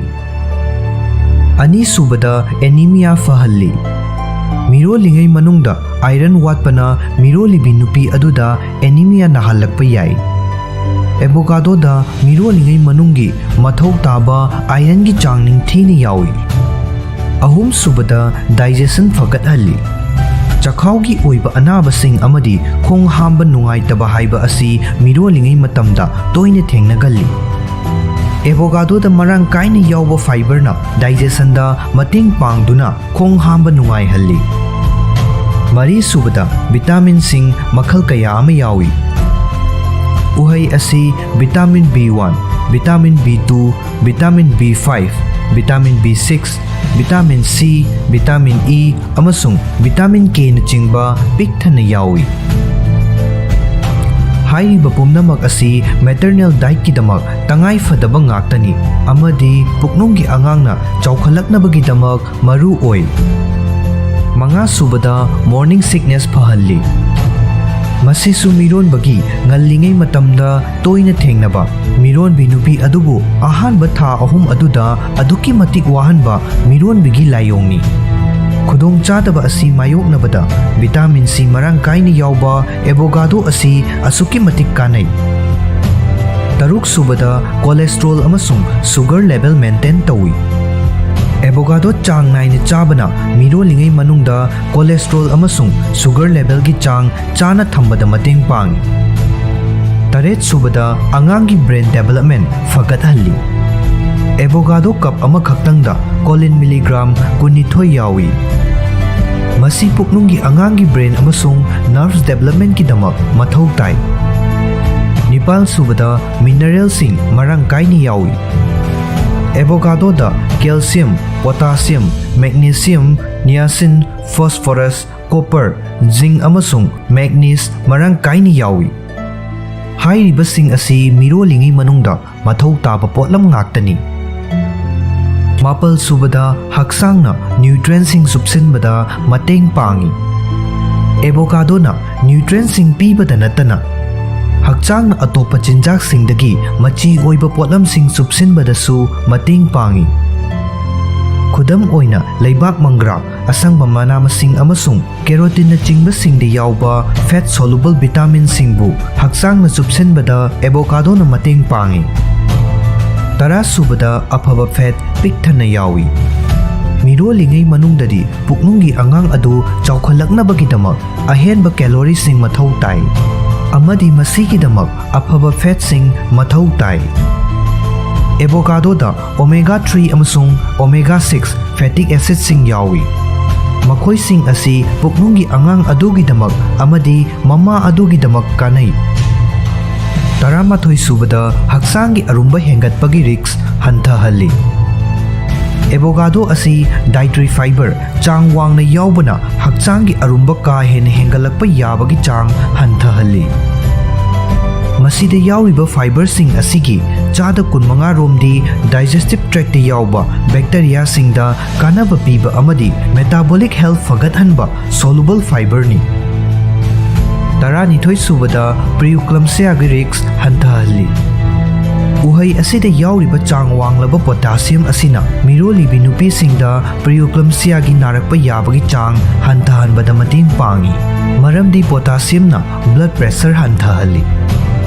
ꯑꯅꯤꯁꯨꯕꯗ, anemia ꯐꯍꯜꯂꯤ꯫ ꯃꯤꯔꯣꯜꯂꯤꯉꯩ ꯃꯅꯨꯡꯗ iron ꯋꯥꯠꯄꯅ ꯃꯤꯔꯣꯜꯂꯤꯕꯤ ꯅꯨꯄꯤ ꯑꯗꯨꯗ anemia ꯅꯥꯍꯜꯂꯛꯄ ꯌꯥꯏ꯫ Avocadoꯗ ꯃꯤꯔꯣꯜꯂꯤꯉꯩ ꯃꯅꯨꯡꯒꯤ ꯃꯊꯧ ꯇꯥꯕ ironꯒꯤ ꯆꯥꯡ ꯅꯤꯡꯊꯤꯅ ꯌꯥꯎꯏ꯫ ꯑꯍꯨꯝꯁꯨꯕꯗ, digestion ꯐꯒꯠꯍꯜꯂꯤ꯫ ꯆꯈꯥꯎꯒꯤ ꯑꯣꯏꯕ ꯑꯅꯥꯕꯁꯤꯡ ꯑꯃꯗꯤ ꯈꯣꯡ ꯍꯥꯝꯕ ꯅꯨꯡꯉꯥꯏꯇꯕ ꯍꯥꯏꯕ ꯑꯁꯤ ꯃꯤꯔꯣꯜꯂꯤꯉꯩ ꯃꯇꯝꯗ ꯇꯣꯏꯅ ꯊꯦꯡꯅꯒꯜꯂꯤ꯫ Avocadoꯗ ꯃꯔꯥꯡ ꯀꯥꯏꯅ ꯌꯥꯎꯕ fiberꯅ digestionꯗ ꯃꯇꯦꯡ ꯄꯥꯡꯗꯨꯅ ꯈꯣꯡ ꯍꯥꯝꯕ ꯅꯨꯡꯉꯥꯏꯍꯜꯂꯤ꯫ ꯃꯔꯤꯁꯨꯕꯗ, vitaminꯁꯤꯡ ꯃꯈꯜ ꯀꯌꯥ ꯑꯃ ꯌꯥꯎꯏ꯫ ꯎꯍꯩ ꯑꯁꯤ vitamin B one, vitamin B two, vitamin B five, vitamin B six, vitamin C, vitamin E ꯑꯃꯁꯨꯡ vitamin Kꯅꯆꯤꯡꯕ ꯄꯤꯛ ꯊꯟꯅ ꯌꯥꯎꯏ꯫ ꯍꯥꯏꯔꯤꯕ ꯄꯨꯝꯅꯃꯛ ꯑꯁꯤ maternal dietꯀꯤꯗꯃꯛ ꯇꯉꯥꯏ ꯐꯗꯕ ꯉꯥꯛꯇꯅꯤ ꯑꯃꯗꯤ ꯄꯨꯛꯅꯨꯡꯒꯤ ꯑꯉꯥꯡꯅ ꯆꯥꯎꯈꯠꯂꯛꯅꯕꯒꯤꯗꯃꯛ ꯃꯔꯨ ꯑꯣꯏ꯫ ꯃꯉꯥꯁꯨꯕꯗ, morning sickness ꯐꯍꯜꯂꯤ꯫ ꯃꯁꯤꯁꯨ ꯃꯤꯔꯣꯟꯕꯒꯤ ꯉꯜꯂꯤꯉꯩ ꯃꯇꯝꯗ ꯇꯣꯏꯅ ꯊꯦꯡꯅꯕ ꯃꯤꯔꯣꯟꯕꯤ ꯅꯨꯄꯤ ꯑꯗꯨꯕꯨ ꯑꯍꯥꯟꯕ ꯊꯥ ꯑꯍꯨꯝ ꯑꯗꯨꯗ ꯑꯗꯨꯛꯀꯤ ꯃꯇꯤꯛ ꯋꯥꯍꯟꯕ ꯃꯤꯔꯣꯟꯕꯤꯒꯤ ꯂꯥꯏꯑꯣꯡꯅꯤ꯫ ꯈꯨꯗꯣꯡꯆꯥꯗꯕ ꯑꯁꯤ ꯃꯥꯌꯣꯛꯅꯕꯗ vitamin C ꯃꯔꯥꯡ ꯀꯥꯏꯅ ꯌꯥꯎꯕ avocado ꯑꯁꯤ ꯑꯁꯨꯛꯀꯤ ꯃꯇꯤꯛ ꯀꯥꯟꯅꯩ꯫ ꯇꯔꯨꯛꯁꯨꯕꯗ, cholesterol ꯑꯃꯁꯨꯡ sugar level maintain ꯇꯧꯏ꯫ Avocado ꯆꯥꯡ ꯅꯥꯏꯅ ꯆꯥꯕꯅ ꯃꯤꯔꯣꯜꯂꯤꯉꯩ ꯃꯅꯨꯡꯗ cholesterol ꯑꯃꯁꯨꯡ sugar levelꯒꯤ ꯆꯥꯡ ꯆꯥꯅ ꯊꯝꯕꯗ ꯃꯇꯦꯡ ꯄꯥꯡꯏ꯫ ꯇꯔꯦꯠꯁꯨꯕꯗ, ꯑꯉꯥꯡꯒꯤ brain development ꯐꯒꯠꯍꯜꯂꯤ꯫ Avocado cup ꯑꯃꯈꯛꯇꯪꯗ choline milligram ꯀꯨꯟꯅꯤꯊꯣꯏ ꯌꯥꯎꯏ꯫ ꯃꯁꯤ ꯄꯨꯛꯅꯨꯡꯒꯤ ꯑꯉꯥꯡꯒꯤ brain ꯑꯃꯁꯨꯡ nerves developmentꯀꯤꯗꯃꯛ ꯃꯊꯧ ꯇꯥꯏ꯫ ꯅꯤꯄꯥꯜꯁꯨꯕꯗ, mineralꯁꯤꯡ ꯃꯔꯥꯡ ꯀꯥꯏꯅ ꯌꯥꯎꯏ꯫ Avocadoꯗ calcium, potassium, magnesium, niacin, phosphorus, copper, zinc ꯑꯃꯁꯨꯡ manganese ꯃꯔꯥꯡ ꯀꯥꯏꯅ ꯌꯥꯎꯏ꯫ ꯍꯥꯏꯔꯤꯕꯁꯤꯡ ꯑꯁꯤ ꯃꯤꯔꯣꯜꯂꯤꯉꯩ ꯃꯅꯨꯡꯗ ꯃꯊꯧ ꯇꯥꯕ ꯄꯣꯠꯂꯝ ꯉꯥꯛꯇꯅꯤ꯫ ꯃꯥꯄꯜꯁꯨꯕꯗ, ꯍꯛꯆꯥꯡꯅ nutrientꯁꯤꯡ ꯆꯨꯞꯁꯤꯟꯕꯗ ꯃꯇꯦꯡ ꯄꯥꯡꯏ꯫ Avocadoꯅ nutrientꯁꯤꯡ ꯄꯤꯕꯗ ꯅꯠꯇꯅ ꯍꯛꯆꯥꯡꯅ ꯑꯇꯣꯞꯄ ꯆꯤꯟꯖꯥꯛꯁꯤꯡꯗꯒꯤ ꯃꯆꯤ ꯑꯣꯏꯕ ꯄꯣꯠꯂꯝꯁꯤꯡ ꯆꯨꯞꯁꯤꯟꯕꯗꯁꯨ ꯃꯇꯦꯡ ꯄꯥꯡꯏ꯫ ꯈꯨꯗꯝ ꯑꯣꯏꯅ, ꯂꯩꯕꯥꯛ ꯃꯪꯒ꯭ꯔꯥ, ꯑꯁꯪꯕ ꯃꯅꯥ ꯃꯁꯤꯡ ꯑꯃꯁꯨꯡ ꯀꯦꯔꯣꯇꯤꯟꯅꯆꯤꯡꯕꯁꯤꯡꯗ ꯌꯥꯎꯕ fat soluble vitaminꯁꯤꯡꯕꯨ ꯍꯛꯆꯥꯡꯅ ꯆꯨꯞꯁꯤꯟꯕꯗ ꯑꯦꯕꯣꯀꯥꯗꯣꯅ ꯃꯇꯦꯡ ꯄꯥꯡꯏ꯫ ꯇꯔꯥꯁꯨꯕꯗ, ꯑꯐꯕ fat ꯄꯤꯛ ꯊꯟꯅ ꯌꯥꯎꯏ꯫ ꯃꯤꯔꯣꯜꯂꯤꯉꯩ ꯃꯅꯨꯡꯗꯗꯤ ꯄꯨꯛꯅꯨꯡꯒꯤ ꯑꯉꯥꯡ ꯑꯗꯨ ꯆꯥꯎꯈꯠꯂꯛꯅꯕꯒꯤꯗꯃꯛ ꯑꯍꯦꯟꯕ calorie ꯁꯤꯡ ꯃꯊꯧ ꯇꯥꯏ, ꯑꯃꯗꯤ ꯃꯁꯤꯒꯤꯗꯃꯛ ꯑꯐꯕ fat ꯁꯤꯡ ꯃꯊꯧ ꯇꯥꯏ꯫ ꯑꯦꯕꯣꯀꯥꯗꯣꯗ omega three ꯑꯃꯁꯨꯡ omega six fatty acid ꯁꯤꯡ ꯌꯥꯎꯏ꯫ ꯃꯈꯣꯏꯁꯤꯡ ꯑꯁꯤ ꯄꯨꯛꯅꯨꯡꯒꯤ ꯑꯉꯥꯡ ꯑꯗꯨꯒꯤꯗꯃꯛ ꯑꯃꯗꯤ ꯃꯃꯥ ꯑꯗꯨꯒꯤꯗꯃꯛ ꯀꯥꯟꯅꯩ꯫ ꯇꯔꯥꯃꯥꯊꯣꯏ ꯁꯨꯕꯗ, ꯍꯛꯆꯥꯡꯒꯤ ꯑꯔꯨꯝꯕ ꯍꯦꯟꯒꯠꯄꯒꯤ risk ꯍꯟꯊꯍꯜꯂꯤ꯫ ꯑꯦꯕꯣꯀꯥꯗꯣ ꯑꯁꯤ dietary fiber ꯆꯥꯡ ꯋꯥꯡꯅ ꯌꯥꯎꯕꯅ ꯍꯛꯆꯥꯡꯒꯤ ꯑꯔꯨꯝꯕ ꯀꯥ ꯍꯦꯟꯅ ꯍꯦꯟꯒꯠꯂꯛꯄ ꯌꯥꯕꯒꯤ ꯆꯥꯡ ꯍꯟꯊꯍꯜꯂꯤ꯫ ꯃꯁꯤꯗ ꯌꯥꯎꯔꯤꯕ fiberꯁꯤꯡ ꯑꯁꯤꯒꯤ ꯆꯥꯗ ꯀꯨꯟꯃꯉꯥ ꯔꯣꯝꯗꯤ digestive tractꯇ ꯌꯥꯎꯕ bacteriaꯁꯤꯡꯗ ꯀꯥꯟꯅꯕ ꯄꯤꯕ ꯑꯃꯗꯤ metabolic health ꯐꯒꯠꯍꯟꯕ soluble fiberꯅꯤ꯫ ꯇꯔꯥꯅꯤꯊꯣꯏ ꯁꯨꯕꯗ, preeclampsiaꯒꯤ risk ꯍꯟꯊꯍꯜꯂꯤ꯫ ꯎꯍꯩ ꯑꯁꯤꯗ ꯌꯥꯎꯔꯤꯕ ꯆꯥꯡ ꯋꯥꯡꯂꯕ potassium ꯑꯁꯤꯅ ꯃꯤꯔꯣꯜꯂꯤꯕꯤ ꯅꯨꯄꯤꯁꯤꯡꯗ preeclampsiaꯒꯤ ꯅꯥꯔꯛꯄ ꯌꯥꯕꯒꯤ ꯆꯥꯡ ꯍꯟꯊꯍꯟꯕꯗ ꯃꯇꯦꯡ ꯄꯥꯡꯏ, ꯃꯔꯝꯗꯤ potassiumꯅ blood pressure ꯍꯟꯊꯍꯜꯂꯤ꯫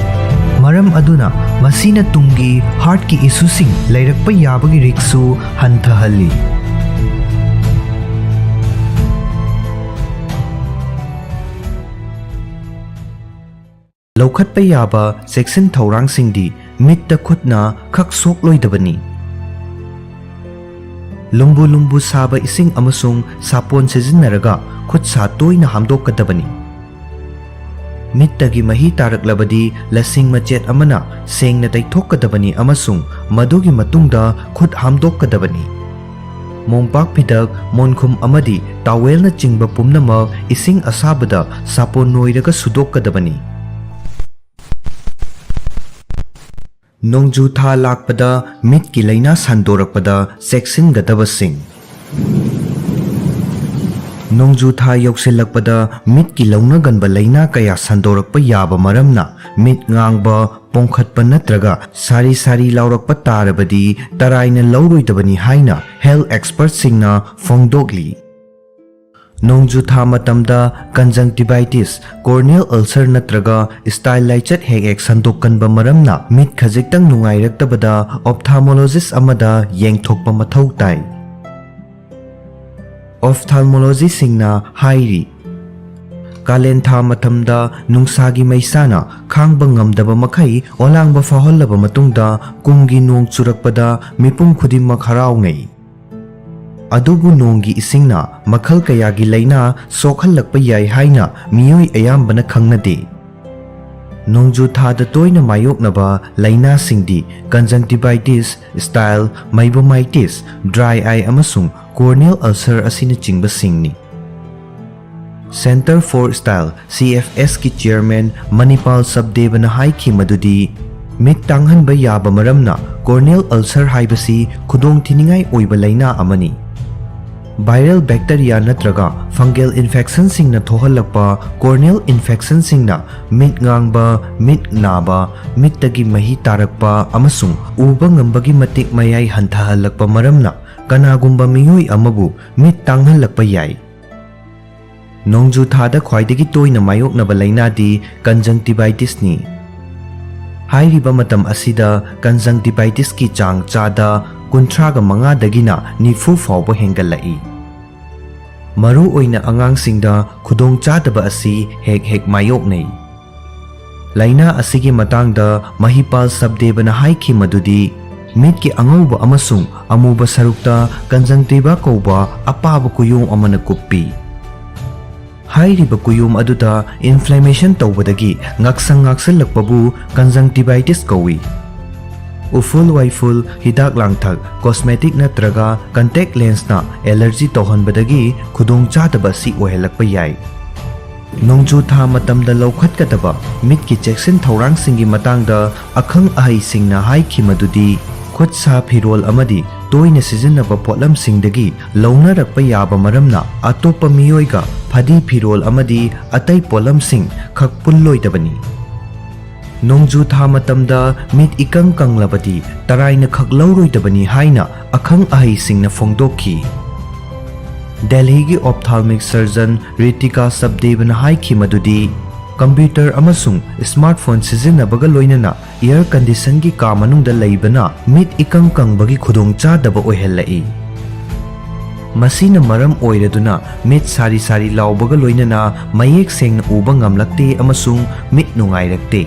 ꯃꯔꯝ ꯑꯗꯨꯅ ꯃꯁꯤꯅ ꯇꯨꯡꯒꯤ heartꯀꯤ issueꯁꯤꯡ ꯂꯩꯔꯛꯄ ꯌꯥꯕꯒꯤ riskꯁꯨ ꯍꯟꯊꯍꯜꯂꯤ꯫ ꯂꯧꯈꯠꯄ ꯌꯥꯕ ꯆꯦꯛꯁꯤꯟ ꯊꯧꯔꯥꯡꯁꯤꯡꯗꯤ: ꯃꯤꯠꯇ ꯈꯨꯠꯅ ꯈꯛ ꯁꯣꯛꯂꯣꯏꯗꯕꯅꯤ꯫ ꯂꯨꯝꯕꯨ ꯂꯨꯝꯕꯨ ꯁꯥꯕ ꯏꯁꯤꯡ ꯑꯃꯁꯨꯡ ꯁꯥꯄꯣꯟ ꯁꯤꯖꯤꯟꯅꯔꯒ ꯈꯨꯠ ꯁꯥ ꯇꯣꯏꯅ ꯍꯥꯝꯗꯣꯛꯀꯗꯕꯅꯤ꯫ ꯃꯤꯠꯇꯒꯤ ꯃꯍꯤ ꯇꯥꯔꯛꯂꯕꯗꯤ ꯂꯁꯤꯡ ꯃꯆꯦꯠ ꯑꯃꯅ ꯁꯦꯡꯅ ꯇꯩꯊꯣꯛꯀꯗꯕꯅꯤ ꯑꯃꯁꯨꯡ ꯃꯗꯨꯒꯤ ꯃꯇꯨꯡꯗ ꯈꯨꯠ ꯍꯥꯝꯗꯣꯛꯀꯗꯕꯅꯤ꯫ ꯃꯣꯝꯄꯥꯛ ꯐꯤꯗꯛ, ꯃꯣꯟꯈꯨꯝ ꯑꯃꯗꯤ towelꯅꯆꯤꯡꯕ ꯄꯨꯝꯅꯃꯛ ꯏꯁꯤꯡ ꯑꯁꯥꯕꯗ ꯁꯥꯄꯣꯟ ꯅꯣꯏꯔꯒ ꯁꯨꯗꯣꯛꯀꯗꯕꯅꯤ꯫ ꯅꯣꯡꯖꯨ ꯊꯥ ꯂꯥꯛꯄꯗ ꯃꯤꯠꯀꯤ ꯂꯥꯏꯅꯥ ꯁꯟꯗꯣꯔꯛꯄꯗ ꯆꯦꯛꯁꯤꯟꯒꯗꯕꯁꯤꯡ: ꯅꯣꯡꯖꯨ ꯊꯥ ꯌꯧꯁꯤꯜꯂꯛꯄꯗ ꯃꯤꯠꯀꯤ ꯂꯧꯅꯒꯟꯕ ꯂꯥꯏꯅꯥ ꯀꯌꯥ ꯁꯟꯗꯣꯔꯛꯄ ꯌꯥꯕ ꯃꯔꯝꯅ, ꯃꯤꯠ ꯉꯥꯡꯕ, ꯄꯣꯡꯈꯠꯄ ꯅꯠꯇ꯭ꯔꯒ ꯁꯥꯔꯤ ꯁꯥꯔꯤ ꯂꯥꯎꯔꯛꯄ ꯇꯥꯔꯕꯗꯤ ꯇꯔꯥꯏꯅ ꯂꯧꯔꯣꯏꯗꯕꯅꯤ ꯍꯥꯏꯅ health expertꯁꯤꯡꯅ ꯐꯣꯡꯗꯣꯛꯂꯤ꯫ ꯅꯣꯡꯖꯨ ꯊꯥ ꯃꯇꯝꯗ conjunctivitis, corneal ulcer ꯅꯠꯇ꯭ꯔꯒ style ꯂꯥꯏꯆꯠ ꯍꯦꯛ ꯍꯦꯛ ꯁꯟꯗꯣꯛꯀꯟꯕ ꯃꯔꯝꯅ ꯃꯤꯠ ꯈꯖꯤꯛꯇꯪ ꯅꯨꯡꯉꯥꯏꯔꯛꯇꯕꯗ ophthalmologist ꯑꯃꯗ ꯌꯦꯡꯊꯣꯛꯄ ꯃꯊꯧ ꯇꯥꯏ꯫ Ophthalmologistꯁꯤꯡꯅ ꯍꯥꯏꯔꯤ, ꯀꯥꯂꯦꯟ ꯊꯥ ꯃꯇꯝꯗ ꯅꯨꯡꯁꯥꯒꯤ ꯃꯩꯁꯥꯅ ꯈꯥꯡꯕ ꯉꯝꯗꯕ ꯃꯈꯩ ꯑꯣꯂꯥꯡꯕ ꯐꯥꯎꯍꯜꯂꯕ ꯃꯇꯨꯡꯗ, ꯀꯨꯝꯒꯤ ꯅꯣꯡ ꯆꯨꯔꯛꯄꯗ ꯃꯤꯄꯨꯝ ꯈꯨꯗꯤꯡꯃꯛ ꯍꯔꯥꯎꯅꯩ꯫ ꯑꯗꯨꯕꯨ ꯅꯣꯡꯒꯤ ꯏꯁꯤꯡꯅ ꯃꯈꯜ ꯀꯌꯥꯒꯤ ꯂꯥꯏꯅꯥ ꯁꯣꯛꯍꯜꯂꯛꯄ ꯌꯥꯏ ꯍꯥꯏꯅ ꯃꯤꯑꯣꯏ ꯑꯌꯥꯝꯕꯅ ꯈꯪꯅꯗꯦ꯫ ꯅꯣꯡꯖꯨ ꯊꯥꯗ ꯇꯣꯏꯅ ꯃꯥꯌꯣꯛꯅꯕ ꯂꯥꯏꯅꯥꯁꯤꯡꯗꯤ conjunctivitis, style, meibomitis, dry eye ꯑꯃꯁꯨꯡ corneal ulcer ꯑꯁꯤꯅꯆꯤꯡꯕꯁꯤꯡꯅꯤ꯫ Centre for Style, CFSꯀꯤ chairman ꯃꯅꯤꯄꯥꯜ ꯁꯕꯗꯦꯕꯅ ꯍꯥꯏꯈꯤ ꯃꯗꯨꯗꯤ, ꯃꯤꯠ ꯇꯥꯡꯍꯟꯕ ꯌꯥꯕ ꯃꯔꯝꯅ corneal ulcer ꯍꯥꯏꯕꯁꯤ ꯈꯨꯗꯣꯡꯊꯤꯅꯤꯡꯉꯥꯏ ꯑꯣꯏꯕ ꯂꯥꯏꯅꯥ ꯑꯃꯅꯤ꯫ Viral bacteria ꯅꯠꯇ꯭ꯔꯒ fungal infectionꯁꯤꯡꯅ ꯊꯣꯛꯍꯜꯂꯛꯄ corneal infectionꯁꯤꯡꯅ ꯃꯤꯠ ꯉꯥꯡꯕ, ꯃꯤꯠ ꯅꯥꯕ, ꯃꯤꯠꯇꯒꯤ ꯃꯍꯤ ꯇꯥꯔꯛꯄ ꯑꯃꯁꯨꯡ ꯎꯕ ꯉꯝꯕꯒꯤ ꯃꯇꯤꯛ ꯃꯌꯥꯏ ꯍꯟꯊꯍꯜꯂꯛꯄ ꯃꯔꯝꯅ ꯀꯅꯥꯒꯨꯝꯕ ꯃꯤꯑꯣꯏ ꯑꯃꯕꯨ ꯃꯤꯠ ꯇꯥꯡꯍꯜꯂꯛꯄ ꯌꯥꯏ꯫ ꯅꯣꯡꯖꯨ ꯊꯥꯗ ꯈ꯭ꯋꯥꯏꯗꯒꯤ ꯇꯣꯏꯅ ꯃꯥꯌꯣꯛꯅꯕ ꯂꯥꯏꯅꯥꯗꯤ conjunctivitisꯅꯤ꯫ ꯍꯥꯏꯔꯤꯕ ꯃꯇꯝ ꯑꯁꯤꯗ conjunctivitisꯀꯤ ꯆꯥꯡ ꯆꯥꯗ ꯀꯨꯟꯊ꯭ꯔꯥꯒ ꯃꯉꯥꯗꯒꯤꯅ ꯅꯤꯐꯨ ꯐꯥꯎꯕ ꯍꯦꯟꯒꯠꯂꯛꯏ꯫ ꯃꯔꯨꯑꯣꯏꯅ ꯑꯉꯥꯡꯁꯤꯡꯗ ꯈꯨꯗꯣꯡꯆꯥꯗꯕ ꯑꯁꯤ ꯍꯦꯛ ꯍꯦꯛ ꯃꯥꯌꯣꯛꯅꯩ꯫ ꯂꯥꯏꯅꯥ ꯑꯁꯤꯒꯤ ꯃꯇꯥꯡꯗ ꯃꯍꯤꯄꯥꯜ ꯁꯕꯗꯦꯕꯅ ꯍꯥꯏꯈꯤ ꯃꯗꯨꯗꯤ, ꯃꯤꯠꯀꯤ ꯑꯉꯧꯕ ꯑꯃꯁꯨꯡ ꯑꯃꯨꯕ ꯁꯔꯨꯛꯇ conjunctiva ꯀꯧꯕ ꯑꯄꯥꯕ ꯀꯨꯌꯣꯝ ꯑꯃꯅ ꯀꯨꯞꯄꯤ꯫ ꯍꯥꯏꯔꯤꯕ ꯀꯨꯌꯣꯝ ꯑꯗꯨꯗ inflammation ꯇꯧꯕꯗꯒꯤ ꯉꯥꯛꯁꯪ ꯉꯥꯛꯁꯜꯂꯛꯄꯕꯨ conjunctivitis ꯀꯧꯏ꯫ ꯎꯐꯨꯜ ꯋꯥꯏꯐꯨꯜ, ꯍꯤꯗꯥꯛ ꯂꯥꯡꯊꯛ, cosmetic ꯅꯠꯇ꯭ꯔꯒ contact lensꯅ allergy ꯇꯧꯍꯟꯕꯗꯒꯤ ꯈꯨꯗꯣꯡꯆꯥꯗꯕ ꯑꯁꯤ ꯑꯣꯏꯍꯜꯂꯛꯄ ꯌꯥꯏ꯫ ꯅꯣꯡꯖꯨ ꯊꯥ ꯃꯇꯝꯗ ꯂꯧꯈꯠꯀꯗꯕ ꯃꯤꯠꯀꯤ ꯆꯦꯛꯁꯤꯟ ꯊꯧꯔꯥꯡꯁꯤꯡꯒꯤ ꯃꯇꯥꯡꯗ ꯑꯈꯪ ꯑꯍꯩꯁꯤꯡꯅ ꯍꯥꯏꯈꯤ ꯃꯗꯨꯗꯤ, ꯈꯨꯠ ꯁꯥ ꯐꯤꯔꯣꯜ ꯑꯃꯗꯤ ꯇꯣꯏꯅ ꯁꯤꯖꯤꯟꯅꯕ ꯄꯣꯠꯂꯝꯁꯤꯡꯗꯒꯤ ꯂꯧꯅꯔꯛꯄ ꯌꯥꯕ ꯃꯔꯝꯅ ꯑꯇꯣꯞꯄ ꯃꯤꯑꯣꯏꯒ ꯐꯗꯤ ꯐꯤꯔꯣꯜ ꯑꯃꯗꯤ ꯑꯇꯩ ꯄꯣꯠꯂꯝꯁꯤꯡ ꯈꯛ ꯄꯨꯜꯂꯣꯏꯗꯕꯅꯤ꯫ ꯅꯣꯡꯖꯨ ꯊꯥ ꯃꯇꯝꯗ ꯃꯤꯠ ꯏꯀꯪ ꯀꯪꯂꯕꯗꯤ ꯇꯔꯥꯏꯅ ꯈꯛ ꯂꯧꯔꯣꯏꯗꯕꯅꯤ ꯍꯥꯏꯅ ꯑꯈꯪ ꯑꯍꯩꯁꯤꯡꯅ ꯐꯣꯡꯗꯣꯛꯈꯤ꯫ ꯗꯦꯜꯍꯤꯒꯤ ophthalmic surgeon ꯔꯤꯇꯤꯀꯥ ꯁꯕꯗꯦꯕꯅ ꯍꯥꯏꯈꯤ ꯃꯗꯨꯗꯤ, ꯀꯝꯄ꯭ꯌꯨꯇꯔ ꯑꯃꯁꯨꯡ ꯁ꯭ꯃꯥꯔꯠꯐꯣꯟ ꯁꯤꯖꯤꯟꯅꯕꯒ ꯂꯣꯏꯅꯅ air conditionꯒꯤ ꯀꯥ ꯃꯅꯨꯡꯗ ꯂꯩꯕꯅ ꯃꯤꯠ ꯏꯀꯪ ꯀꯪꯕꯒꯤ ꯈꯨꯗꯣꯡꯆꯥꯗꯕ ꯑꯣꯏꯍꯜꯂꯛꯏ꯫ ꯃꯁꯤꯅ ꯃꯔꯝ ꯑꯣꯏꯔꯗꯨꯅ ꯃꯤꯠ ꯁꯥꯔꯤ ꯁꯥꯔꯤ ꯂꯥꯎꯕꯒ ꯂꯣꯏꯅꯅ ꯃꯌꯦꯛ ꯁꯦꯡꯅ ꯎꯕ ꯉꯝꯂꯛꯇꯦ ꯑꯃꯁꯨꯡ ꯃꯤꯠ ꯅꯨꯡꯉꯥꯏꯔꯛꯇꯦ꯫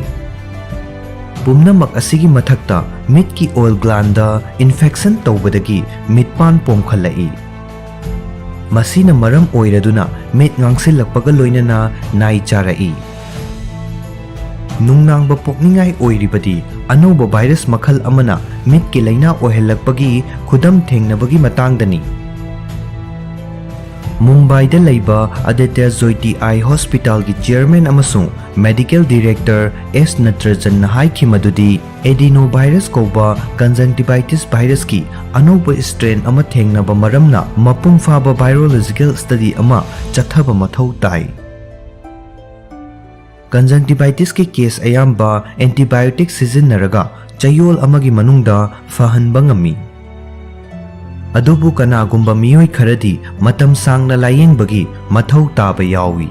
ꯄꯨꯝꯅꯃꯛ ꯑꯁꯤꯒꯤ ꯃꯊꯛꯇ, ꯃꯤꯠꯀꯤ ꯑꯣꯏꯜ ꯒ꯭ꯂꯥꯟꯗ ꯏꯟꯐꯦꯛꯁꯟ ꯇꯧꯕꯗꯒꯤ ꯃꯤꯠꯄꯥꯟ ꯄꯣꯝꯈꯠꯂꯛꯏ꯫ ꯃꯁꯤꯅ ꯃꯔꯝ ꯑꯣꯏꯔꯗꯨꯅ ꯃꯤꯠ ꯉꯥꯡꯁꯤꯜꯂꯛꯄꯒ ꯂꯣꯏꯅꯅ ꯅꯥꯏ ꯆꯥꯔꯛꯏ꯫ ꯅꯨꯡꯅꯥꯡꯕ ꯄꯣꯛꯅꯤꯡꯉꯥꯏ ꯑꯣꯏꯔꯤꯕꯗꯤ, ꯑꯅꯧꯕ ꯚꯥꯏꯔꯁ ꯃꯈꯜ ꯑꯃꯅ ꯃꯤꯠꯀꯤ ꯂꯥꯏꯅꯥ ꯑꯣꯏꯍꯜꯂꯛꯄꯒꯤ ꯈꯨꯗꯝ ꯊꯦꯡꯅꯕꯒꯤ ꯃꯇꯥꯡꯗꯅꯤ꯫ ꯃꯨꯝꯕꯥꯏꯗ ꯂꯩꯕ ꯑꯗꯤꯇ꯭ꯌ ꯖ꯭ꯌꯣꯇꯤ ꯑꯥꯏ ꯍꯣꯁꯄꯤꯇꯥꯜꯒꯤ ꯆꯤꯌꯔꯃꯦꯟ ꯑꯃꯁꯨꯡ ꯃꯦꯗꯤꯀꯦꯜ ꯗꯤꯔꯦꯛꯇꯔ ꯑꯦꯁ ꯅꯇ꯭ꯔꯖꯟꯅ ꯍꯥꯏꯈꯤ ꯃꯗꯨꯗꯤ, ꯑꯦꯗꯤꯅꯣ ꯚꯥꯏꯔꯁ ꯀꯧꯕ ꯀꯟꯖꯪꯇꯤꯚꯥꯏꯇꯤꯁ ꯚꯥꯏꯔꯁꯀꯤ ꯑꯅꯧꯕ ꯁ꯭ꯇ꯭ꯔꯦꯟ ꯑꯃ ꯊꯦꯡꯅꯕ ꯃꯔꯝꯅ ꯃꯄꯨꯡ ꯐꯥꯕ ꯚꯥꯏꯔꯣꯂꯣꯖꯤꯀꯦꯜ ꯁ꯭ꯇꯗꯤ ꯑꯃ ꯆꯠꯊꯕ ꯃꯊꯧ ꯇꯥꯏ꯫ ꯀꯟꯖꯪꯇꯤꯚꯥꯏꯇꯤꯁꯀꯤ ꯀꯦꯁ ꯑꯌꯥꯝꯕ ꯑꯦꯟꯇꯤꯕꯥꯏꯑꯣꯇꯤꯛ ꯁꯤꯖꯤꯟꯅꯔꯒ ꯆꯌꯣꯜ ꯑꯃꯒꯤ ꯃꯅꯨꯡꯗ ꯐꯍꯟꯕ ꯉꯝꯃꯤ꯫ ꯑꯗꯨꯕꯨ ꯀꯅꯥꯒꯨꯝꯕ ꯃꯤꯑꯣꯏ ꯈꯔꯗꯤ ꯃꯇꯝ ꯁꯥꯡꯅ ꯂꯥꯌꯦꯡꯕꯒꯤ ꯃꯊꯧ ꯇꯥꯕ ꯌꯥꯎꯏ꯫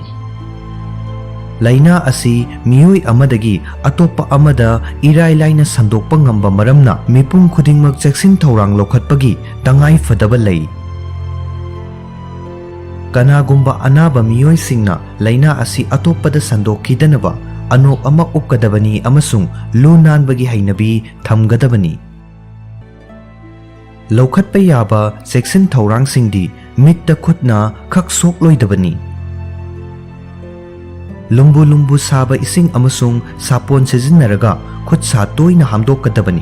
ꯂꯥꯏꯅꯥ ꯑꯁꯤ ꯃꯤꯑꯣꯏ ꯑꯃꯗꯒꯤ ꯑꯇꯣꯞꯄ ꯑꯃꯗ ꯏꯔꯥꯏ ꯂꯥꯏꯅ ꯁꯟꯗꯣꯛꯄ ꯉꯝꯕ ꯃꯔꯝꯅ ꯃꯤꯄꯨꯝ ꯈꯨꯗꯤꯡꯃꯛ ꯆꯦꯛꯁꯤꯟ ꯊꯧꯔꯥꯡ ꯂꯧꯈꯠꯄꯒꯤ ꯇꯉꯥꯏ ꯐꯗꯕ ꯂꯩ꯫ ꯀꯅꯥꯒꯨꯝꯕ ꯑꯅꯥꯕ ꯃꯤꯑꯣꯏꯁꯤꯡꯅ ꯂꯥꯏꯅꯥ ꯑꯁꯤ ꯑꯇꯣꯞꯄꯗ ꯁꯟꯗꯣꯛꯈꯤꯗꯅꯕ ꯑꯅꯣꯞ ꯑꯃ ꯎꯞꯀꯗꯕꯅꯤ ꯑꯃꯁꯨꯡ ꯂꯨ ꯅꯥꯟꯕꯒꯤ ꯍꯩꯅꯕꯤ ꯊꯝꯒꯗꯕꯅꯤ꯫ ꯂꯧꯈꯠꯄ ꯌꯥꯕ ꯆꯦꯛꯁꯤꯟ ꯊꯧꯔꯥꯡꯁꯤꯡꯗꯤ ꯃꯤꯠꯇ ꯈꯨꯠꯅ ꯈꯛ ꯁꯣꯛꯂꯣꯏꯗꯕꯅꯤ꯫ ꯂꯨꯝꯕꯨ ꯂꯨꯝꯕꯨ ꯁꯥꯕ ꯏꯁꯤꯡ ꯑꯃꯁꯨꯡ ꯁꯥꯄꯣꯟ ꯁꯤꯖꯤꯟꯅꯔꯒ ꯈꯨꯠ ꯁꯥ ꯇꯣꯏꯅ ꯍꯥꯝꯗꯣꯛꯀꯗꯕꯅꯤ꯫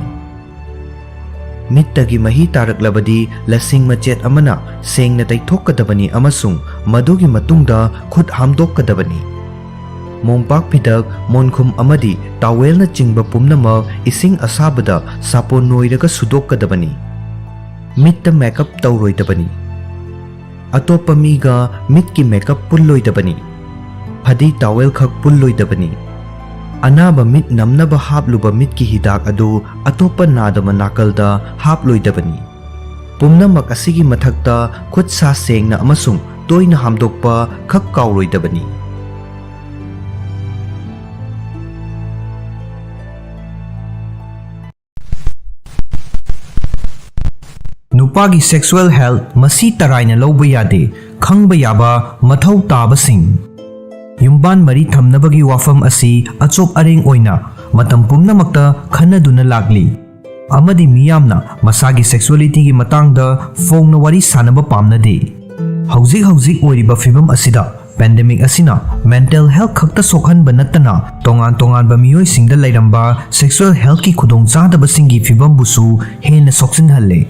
ꯃꯤꯠꯇꯒꯤ ꯃꯍꯤ ꯇꯥꯔꯛꯂꯕꯗꯤ ꯂꯁꯤꯡ ꯃꯆꯦꯠ ꯑꯃꯅ ꯁꯦꯡꯅ ꯇꯩꯊꯣꯛꯀꯗꯕꯅꯤ ꯑꯃꯁꯨꯡ ꯃꯗꯨꯒꯤ ꯃꯇꯨꯡꯗ ꯈꯨꯠ ꯍꯥꯝꯗꯣꯛꯀꯗꯕꯅꯤ꯫ ꯃꯣꯝꯄꯥꯛ ꯐꯤꯗꯛ, ꯃꯣꯟꯈꯨꯝ ꯑꯃꯗꯤ ꯇꯥꯋꯦꯜꯅꯆꯤꯡꯕ ꯄꯨꯝꯅꯃꯛ ꯏꯁꯤꯡ ꯑꯁꯥꯕꯗ ꯁꯥꯄꯣꯟ ꯅꯣꯏꯔꯒ ꯁꯨꯗꯣꯛꯀꯗꯕꯅꯤ꯫ ꯃꯤꯠꯇ ꯃꯦꯀꯞ ꯇꯧꯔꯣꯏꯗꯕꯅꯤ꯫ ꯑꯇꯣꯞꯄ ꯃꯤꯒ ꯃꯤꯠꯀꯤ ꯃꯦꯀꯞ ꯄꯨꯜꯂꯣꯏꯗꯕꯅꯤ꯫ ꯐꯗꯤ ꯇꯥꯋꯦꯜ ꯈꯛ ꯄꯨꯜꯂꯣꯏꯗꯕꯅꯤ꯫ ꯑꯅꯥꯕ ꯃꯤꯠ ꯅꯝꯅꯕ ꯍꯥꯞꯂꯨꯕ ꯃꯤꯠꯀꯤ ꯍꯤꯗꯥꯛ ꯑꯗꯨ ꯑꯇꯣꯞꯄ ꯅꯥꯗꯕ ꯅꯥꯀꯜꯗ ꯍꯥꯞꯂꯣꯏꯗꯕꯅꯤ꯫ ꯄꯨꯝꯅꯃꯛ ꯑꯁꯤꯒꯤ ꯃꯊꯛꯇ ꯈꯨꯠ ꯁꯥ ꯁꯦꯡꯅ ꯑꯃꯁꯨꯡ ꯇꯣꯏꯅ ꯍꯥꯝꯗꯣꯛꯄ ꯈꯛ ꯀꯥꯎꯔꯣꯏꯗꯕꯅꯤ꯫ ꯅꯨꯄꯥꯒꯤ sexual health ꯃꯁꯤ ꯇꯔꯥꯏꯅ ꯂꯧꯕ ꯌꯥꯗꯦ꯫ ꯈꯪꯕ ꯌꯥꯕ ꯃꯊꯧ ꯇꯥꯕꯁꯤꯡ꯫ ꯌꯨꯝꯕꯥꯟ ꯃꯔꯤ ꯊꯝꯅꯕꯒꯤ ꯋꯥꯐꯝ ꯑꯁꯤ ꯑꯆꯣꯞ ꯑꯔꯦꯡ ꯑꯣꯏꯅ ꯃꯇꯝ ꯄꯨꯝꯅꯃꯛꯇ ꯈꯟꯅꯗꯨꯅ ꯂꯥꯛꯂꯤ, ꯑꯃꯗꯤ ꯃꯤꯌꯥꯝꯅ ꯃꯁꯥꯒꯤ sexualityꯒꯤ ꯃꯇꯥꯡꯗ ꯐꯣꯡꯅ ꯋꯥꯔꯤ ꯁꯥꯅꯕ ꯄꯥꯝꯅꯗꯦ꯫ ꯍꯧꯖꯤꯛ ꯍꯧꯖꯤꯛ ꯑꯣꯏꯔꯤꯕ ꯐꯤꯚꯝ ꯑꯁꯤꯗ, pandemic ꯑꯁꯤꯅ mental health ꯈꯛꯇ ꯁꯣꯛꯍꯟꯕ ꯅꯠꯇꯅ, ꯇꯣꯉꯥꯟ ꯇꯣꯉꯥꯟꯕ ꯃꯤꯑꯣꯏꯁꯤꯡꯗ ꯂꯩꯔꯝꯕ sexual healthꯀꯤ ꯈꯨꯗꯣꯡꯆꯥꯗꯕꯁꯤꯡꯒꯤ ꯐꯤꯚꯝꯕꯨꯁꯨ ꯍꯦꯟꯅ ꯁꯣꯛꯆꯤꯟꯍꯜꯂꯦ꯫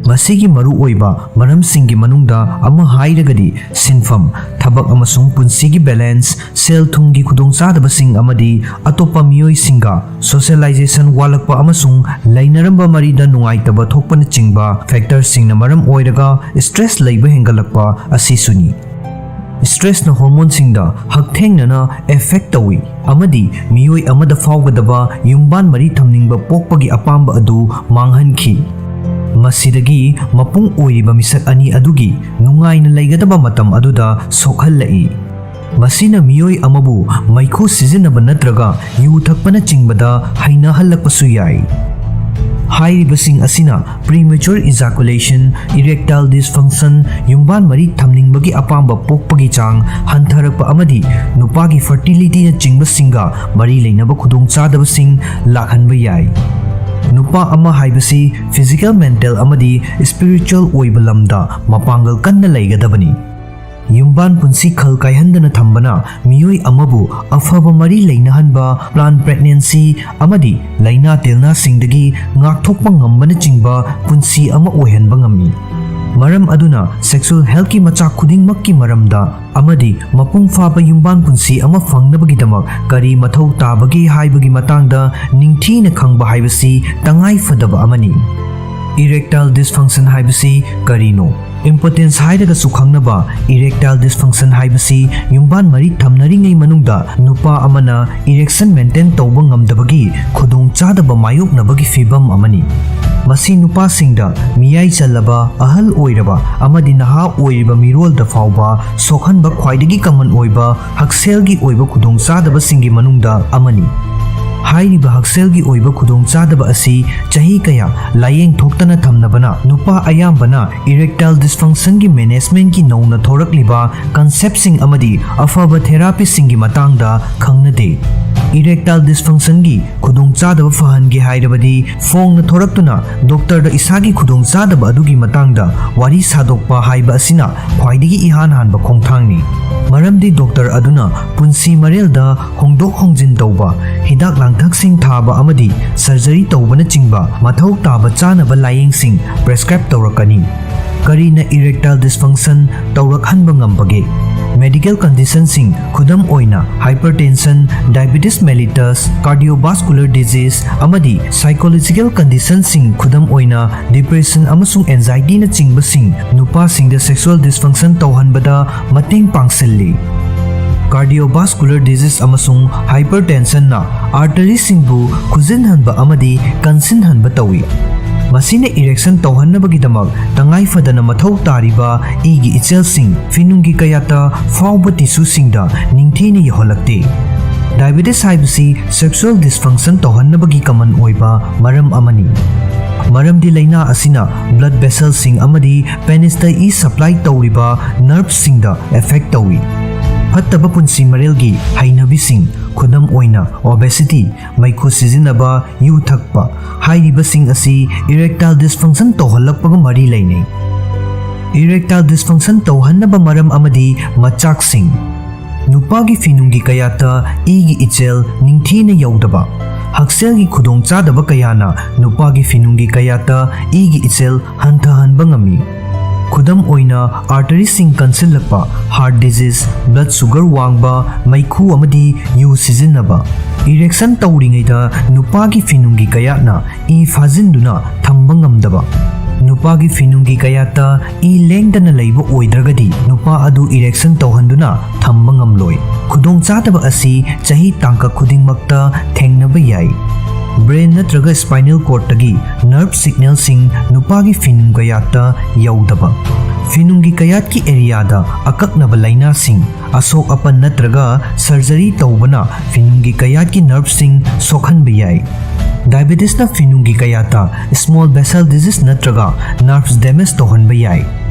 ꯃꯁꯤꯒꯤ ꯃꯔꯨꯑꯣꯏꯕ ꯃꯔꯝꯁꯤꯡꯒꯤ ꯃꯅꯨꯡꯗ ꯑꯃ ꯍꯥꯏꯔꯒꯗꯤ, ꯁꯤꯟꯐꯝ, ꯊꯕꯛ ꯑꯃꯁꯨꯡ ꯄꯨꯟꯁꯤꯒꯤ balance, ꯁꯦꯜ ꯊꯨꯝꯒꯤ ꯈꯨꯗꯣꯡꯆꯥꯗꯕꯁꯤꯡ, ꯑꯃꯗꯤ ꯑꯇꯣꯞꯄ ꯃꯤꯑꯣꯏꯁꯤꯡꯒ socialization ꯋꯥꯠꯂꯛꯄ ꯑꯃꯁꯨꯡ ꯂꯩꯅꯔꯝꯕ ꯃꯔꯤꯗ ꯅꯨꯡꯉꯥꯏꯇꯕ ꯊꯣꯛꯄꯅꯆꯤꯡꯕ factorꯁꯤꯡꯅ ꯃꯔꯝ ꯑꯣꯏꯔꯒ stress ꯂꯩꯕ ꯍꯦꯟꯒꯠꯂꯛꯄ ꯑꯁꯤꯁꯨꯅꯤ꯫ Stressꯅ hormoneꯁꯤꯡꯗ ꯍꯛꯊꯦꯡꯅꯅ effect ꯇꯧꯏ ꯑꯃꯗꯤ ꯃꯤꯑꯣꯏ ꯑꯃꯗ ꯐꯥꯎꯒꯗꯕ ꯌꯨꯝꯕꯥꯟ ꯃꯔꯤ ꯊꯝꯅꯤꯡꯕ ꯄꯣꯛꯄꯒꯤ ꯑꯄꯥꯝꯕ ꯑꯗꯨ ꯃꯥꯡꯍꯟꯈꯤ꯫ ꯃꯁꯤꯗꯒꯤ ꯃꯄꯨꯡ ꯑꯣꯏꯔꯤꯕ ꯃꯤꯁꯛ ꯑꯅꯤ ꯑꯗꯨꯒꯤ ꯅꯨꯡꯉꯥꯏꯅ ꯂꯩꯒꯗꯕ ꯃꯇꯝ ꯑꯗꯨꯗ ꯁꯣꯛꯍꯜꯂꯛꯏ꯫ ꯃꯁꯤꯅ ꯃꯤꯑꯣꯏ ꯑꯃꯕꯨ ꯃꯩꯈꯨ ꯁꯤꯖꯤꯟꯅꯕ ꯅꯠꯇ꯭ꯔꯒ ꯌꯨ ꯊꯛꯄꯅꯆꯤꯡꯕꯗ ꯍꯩꯅꯍꯜꯂꯛꯄꯁꯨ ꯌꯥꯏ꯫ ꯍꯥꯏꯔꯤꯕꯁꯤꯡ ꯑꯁꯤꯅ premature ejaculation, erectile dysfunction, ꯌꯨꯝꯕꯥꯟ ꯃꯔꯤ ꯊꯝꯅꯤꯡꯕꯒꯤ ꯑꯄꯥꯝꯕ ꯄꯣꯛꯄꯒꯤ ꯆꯥꯡ ꯍꯟꯊꯔꯛꯄ ꯑꯃꯗꯤ ꯅꯨꯄꯥꯒꯤ fertilityꯅꯆꯤꯡꯕꯁꯤꯡꯒ ꯃꯔꯤ ꯂꯩꯅꯕ ꯈꯨꯗꯣꯡꯆꯥꯗꯕꯁꯤꯡ ꯂꯥꯛꯍꯟꯕ ꯌꯥꯏ꯫ ꯅꯨꯄꯥ ꯑꯃ ꯍꯥꯏꯕꯁꯤ physical, mental ꯑꯃꯗꯤ spiritual ꯑꯣꯏꯕ ꯂꯝꯗ ꯃꯄꯥꯡꯒꯜ ꯀꯟꯅ ꯂꯩꯒꯗꯕꯅꯤ꯫ ꯌꯨꯝꯕꯥꯟ ꯄꯨꯟꯁꯤ ꯈꯜ ꯀꯥꯏꯍꯟꯗꯅ ꯊꯝꯕꯅ ꯃꯤꯑꯣꯏ ꯑꯃꯕꯨ ꯑꯐꯕ ꯃꯔꯤ ꯂꯩꯅꯍꯟꯕ, planned pregnancy ꯑꯃꯗꯤ ꯂꯥꯏꯅꯥ ꯇꯤꯜꯅꯥꯁꯤꯡꯗꯒꯤ ꯉꯥꯛꯊꯣꯛꯄ ꯉꯝꯕꯅꯆꯤꯡꯕ ꯄꯨꯟꯁꯤ ꯑꯃ ꯑꯣꯏꯍꯟꯕ ꯉꯝꯃꯤ꯫ ꯃꯔꯝ ꯑꯗꯨꯅ sexual healthꯀꯤ ꯃꯆꯥꯛ ꯈꯨꯗꯤꯡꯃꯛꯀꯤ ꯃꯔꯝꯗ ꯑꯃꯗꯤ ꯃꯄꯨꯡ ꯐꯥꯕ ꯌꯨꯝꯕꯥꯟ ꯄꯨꯟꯁꯤ ꯑꯃ ꯐꯪꯅꯕꯒꯤꯗꯃꯛ ꯀꯔꯤ ꯃꯊꯧ ꯇꯥꯕꯒꯦ ꯍꯥꯏꯕꯒꯤ ꯃꯇꯥꯡꯗ ꯅꯤꯡꯊꯤꯅ ꯈꯪꯕ ꯍꯥꯏꯕꯁꯤ ꯇꯉꯥꯏ ꯐꯗꯕ ꯑꯃꯅꯤ꯫ Erectile dysfunction ꯍꯥꯏꯕꯁꯤ ꯀꯔꯤꯅꯣ? Impotence ꯍꯥꯏꯔꯒꯁꯨ ꯈꯪꯅꯕ erectile dysfunction ꯍꯥꯏꯕꯁꯤ ꯌꯨꯝꯕꯥꯟ ꯃꯔꯤ ꯊꯝꯅꯔꯤꯉꯩ ꯃꯅꯨꯡꯗ ꯅꯨꯄꯥ ꯑꯃꯅ erection maintain ꯇꯧꯕ ꯉꯝꯗꯕꯒꯤ ꯈꯨꯗꯣꯡꯆꯥꯗꯕ ꯃꯥꯌꯣꯛꯅꯕꯒꯤ ꯐꯤꯚꯝ ꯑꯃꯅꯤ꯫ ꯃꯁꯤ ꯅꯨꯄꯥꯁꯤꯡꯗ, ꯃꯤꯌꯥꯏ ꯆꯜꯂꯕ, ꯑꯍꯜ ꯑꯣꯏꯔꯕ ꯑꯃꯗꯤ ꯅꯍꯥ ꯑꯣꯏꯔꯤꯕ ꯃꯤꯔꯣꯜꯗ ꯐꯥꯎꯕ ꯁꯣꯛꯍꯟꯕ ꯈ꯭ꯋꯥꯏꯗꯒꯤ common ꯑꯣꯏꯕ ꯍꯛꯁꯦꯜꯒꯤ ꯑꯣꯏꯕ ꯈꯨꯗꯣꯡꯆꯥꯗꯕꯁꯤꯡꯒꯤ ꯃꯅꯨꯡꯗ ꯑꯃꯅꯤ꯫ ꯍꯥꯏꯔꯤꯕ ꯍꯛꯁꯦꯜꯒꯤ ꯑꯣꯏꯕ ꯈꯨꯗꯣꯡꯆꯥꯗꯕ ꯑꯁꯤ ꯆꯍꯤ ꯀꯌꯥ ꯂꯥꯌꯦꯡ ꯊꯣꯛꯇꯅ ꯊꯝꯅꯕꯅ, ꯅꯨꯄꯥ ꯑꯌꯥꯝꯕꯅ erectile dysfunctionꯒꯤ managementꯀꯤ ꯅꯧꯅ ꯊꯣꯔꯛꯂꯤꯕ conceptꯁꯤꯡ ꯑꯃꯗꯤ ꯑꯐꯕ therapyꯁꯤꯡꯒꯤ ꯃꯇꯥꯡꯗ ꯈꯪꯅꯗꯦ꯫ Erectile dysfunctionꯒꯤ ꯈꯨꯗꯣꯡꯆꯥꯗꯕ ꯐꯍꯟꯒꯦ ꯍꯥꯏꯔꯕꯗꯤ, ꯐꯣꯡꯅ ꯊꯣꯔꯛꯇꯨꯅ doctorꯗ ꯏꯁꯥꯒꯤ ꯈꯨꯗꯣꯡꯆꯥꯗꯕ ꯑꯗꯨꯒꯤ ꯃꯇꯥꯡꯗ ꯋꯥꯔꯤ ꯁꯥꯗꯣꯛꯄ ꯍꯥꯏꯕ ꯑꯁꯤꯅ ꯈ꯭ꯋꯥꯏꯗꯒꯤ ꯏꯍꯥꯟ ꯍꯥꯟꯕ ꯈꯣꯡꯊꯥꯡꯅꯤ꯫ ꯃꯔꯝꯗꯤ doctor ꯑꯗꯨꯅ ꯄꯨꯟꯁꯤ ꯃꯔꯦꯜꯗ ꯍꯣꯡꯗꯣꯛ ꯍꯣꯡꯖꯤꯟ ꯇꯧꯕ, ꯍꯤꯗꯥꯛ ꯂꯥꯡꯊꯛꯁꯤꯡ ꯊꯥꯕ ꯑꯃꯗꯤ surgery ꯇꯧꯕꯅꯆꯤꯡꯕ ꯃꯊꯧ ꯇꯥꯕ ꯆꯥꯅꯕ ꯂꯥꯌꯦꯡꯁꯤꯡ prescribe ꯇꯧꯔꯛꯀꯅꯤ꯫ ꯀꯔꯤꯅ erectile dysfunction ꯇꯧꯔꯛꯍꯟꯕ ꯉꯝꯕꯒꯦ? Medical conditionꯁꯤꯡ, ꯈꯨꯗꯝ ꯑꯣꯏꯅ hypertension, diabetes mellitus, cardiovascular disease, ꯑꯃꯗꯤ psychological conditionꯁꯤꯡ, ꯈꯨꯗꯝ ꯑꯣꯏꯅ depression ꯑꯃꯁꯨꯡ anxietyꯅꯆꯤꯡꯕꯁꯤꯡ, ꯅꯨꯄꯥꯁꯤꯡꯗ sexual dysfunction ꯇꯧꯍꯟꯕꯗ ꯃꯇꯦꯡ ꯄꯥꯡꯁꯤꯜꯂꯤ꯫ Cardiovascular disease ꯑꯃꯁꯨꯡ hypertensionꯅ arteryꯁꯤꯡꯕꯨ ꯈꯨꯖꯤꯟꯍꯟꯕ ꯑꯃꯗꯤ ꯀꯟꯁꯤꯟꯍꯟꯕ ꯇꯧꯏ꯫ ꯃꯁꯤꯅ erection ꯇꯧꯍꯟꯅꯕꯒꯤꯗꯃꯛ ꯇꯉꯥꯏ ꯐꯗꯅ ꯃꯊꯧ ꯇꯥꯔꯤꯕ ꯏꯒꯤ ꯏꯆꯦꯜꯁꯤꯡ ꯐꯤꯅꯨꯡꯒꯤ ꯀꯌꯥꯠꯇ ꯐꯥꯎꯕ tissueꯁꯤꯡꯗ ꯅꯤꯡꯊꯤꯅ ꯌꯧꯍꯜꯂꯛꯇꯦ꯫ Diabetes ꯍꯥꯏꯕꯁꯤ sexual dysfunction ꯇꯧꯍꯟꯅꯕꯒꯤ common ꯑꯣꯏꯕ ꯃꯔꯝ ꯑꯃꯅꯤ꯫ ꯃꯔꯝꯗꯤ ꯂꯥꯏꯅꯥ ꯑꯁꯤꯅ blood vesselꯁꯤꯡ ꯑꯃꯗꯤ penisꯇ ꯏ supply ꯇꯧꯔꯤꯕ nerveꯁꯤꯡꯗ affect ꯇꯧꯏ꯫ ꯐꯠꯇꯕ ꯄꯨꯟꯁꯤ ꯃꯔꯦꯜꯒꯤ ꯍꯩꯅꯕꯤꯁꯤꯡ, ꯈꯨꯗꯝ ꯑꯣꯏꯅ obesity, ꯃꯩꯈꯨ ꯁꯤꯖꯤꯟꯅꯕ, ꯌꯨ ꯊꯛꯄ, ꯍꯥꯏꯔꯤꯕꯁꯤꯡ ꯑꯁꯤ erectile dysfunction ꯇꯧꯍꯜꯂꯛꯄꯒ ꯃꯔꯤ ꯂꯩꯅꯩ꯫ Erectile dysfunction ꯇꯧꯍꯟꯅꯕ ꯃꯔꯝ ꯑꯃꯗꯤ ꯃꯆꯥꯛꯁꯤꯡ꯫ ꯅꯨꯄꯥꯒꯤ ꯐꯤꯅꯨꯡꯒꯤ ꯀꯌꯥꯠꯇ ꯏꯒꯤ ꯏꯆꯦꯜ ꯅꯤꯡꯊꯤꯅ ꯌꯧꯗꯕ꯫ ꯍꯛꯁꯦꯜꯒꯤ ꯈꯨꯗꯣꯡꯆꯥꯗꯕ ꯀꯌꯥꯅ ꯅꯨꯄꯥꯒꯤ ꯐꯤꯅꯨꯡꯒꯤ ꯀꯌꯥꯠꯇ ꯏꯒꯤ ꯏꯆꯦꯜ ꯍꯟꯊꯍꯟꯕ ꯉꯝꯃꯤ꯫ ꯈꯨꯗꯝ ꯑꯣꯏꯅ, ꯑꯥꯔꯇꯔꯤꯁꯤꯡ ꯀꯟꯁꯤꯜꯂꯛꯄ, ꯍꯥꯔꯠ ꯗꯤꯖꯤꯖ, ꯕ꯭ꯂꯗ ꯁꯨꯒꯔ ꯋꯥꯡꯕ, ꯃꯩꯈꯨ ꯑꯃꯗꯤ ꯌꯨ ꯁꯤꯖꯤꯟꯅꯕ꯫ ꯏꯔꯦꯛꯁꯟ ꯇꯧꯔꯤꯉꯩꯗ ꯅꯨꯄꯥꯒꯤ ꯐꯤꯅꯨꯡꯒꯤ ꯀꯌꯥꯠꯅ ꯏ ꯐꯥꯖꯤꯟꯗꯨꯅ ꯊꯝꯕ ꯉꯝꯗꯕ꯫ ꯅꯨꯄꯥꯒꯤ ꯐꯤꯅꯨꯡꯒꯤ ꯀꯌꯥꯠꯇ ꯏ ꯂꯦꯡꯗꯅ ꯂꯩꯕ ꯑꯣꯏꯗ꯭ꯔꯒꯗꯤ ꯅꯨꯄꯥ ꯑꯗꯨ ꯏꯔꯦꯛꯁꯟ ꯇꯧꯍꯟꯗꯨꯅ ꯊꯝꯕ ꯉꯝꯂꯣꯏ꯫ ꯈꯨꯗꯣꯡꯆꯥꯗꯕ ꯑꯁꯤ ꯆꯍꯤ ꯇꯥꯡꯀꯛ ꯈꯨꯗꯤꯡꯃꯛꯇ ꯊꯦꯡꯅꯕ ꯌꯥꯏ꯫ ꯕ꯭ꯔꯦꯟ ꯅꯠꯇ꯭ꯔꯒ ꯁ꯭ꯄꯥꯏꯅꯦꯜ ꯀꯣꯔꯗꯇꯒꯤ ꯅꯔꯚ ꯁꯤꯒꯅꯦꯜꯁꯤꯡ ꯅꯨꯄꯥꯒꯤ ꯐꯤꯅꯨꯡ ꯀꯌꯥꯠꯇ ꯌꯧꯗꯕ꯫ ꯐꯤꯅꯨꯡꯒꯤ ꯀꯌꯥꯠꯀꯤ ꯑꯦꯔꯤꯌꯥꯗ ꯑꯀꯛꯅꯕ ꯂꯥꯏꯅꯥꯁꯤꯡ, ꯑꯁꯣꯛ ꯑꯄꯟ ꯅꯠꯇ꯭ꯔꯒ ꯁꯔꯖꯔꯤ ꯇꯧꯕꯅ ꯐꯤꯅꯨꯡꯒꯤ ꯀꯌꯥꯠꯀꯤ ꯅꯔꯚꯁꯤꯡ ꯁꯣꯛꯍꯟꯕ ꯌꯥꯏ꯫ ꯗꯥꯏꯕꯦꯇꯤꯁꯅ ꯐꯤꯅꯨꯡꯒꯤ ꯀꯌꯥꯠꯇ ꯁ꯭ꯃꯣꯜ ꯚꯦꯁꯦꯜ ꯗꯤꯖꯤꯖ ꯅꯠꯇ꯭ꯔꯒ ꯅꯔꯚꯁ ꯗꯦꯃꯦꯖ ꯇꯧꯍꯟꯕ ꯌꯥꯏ꯫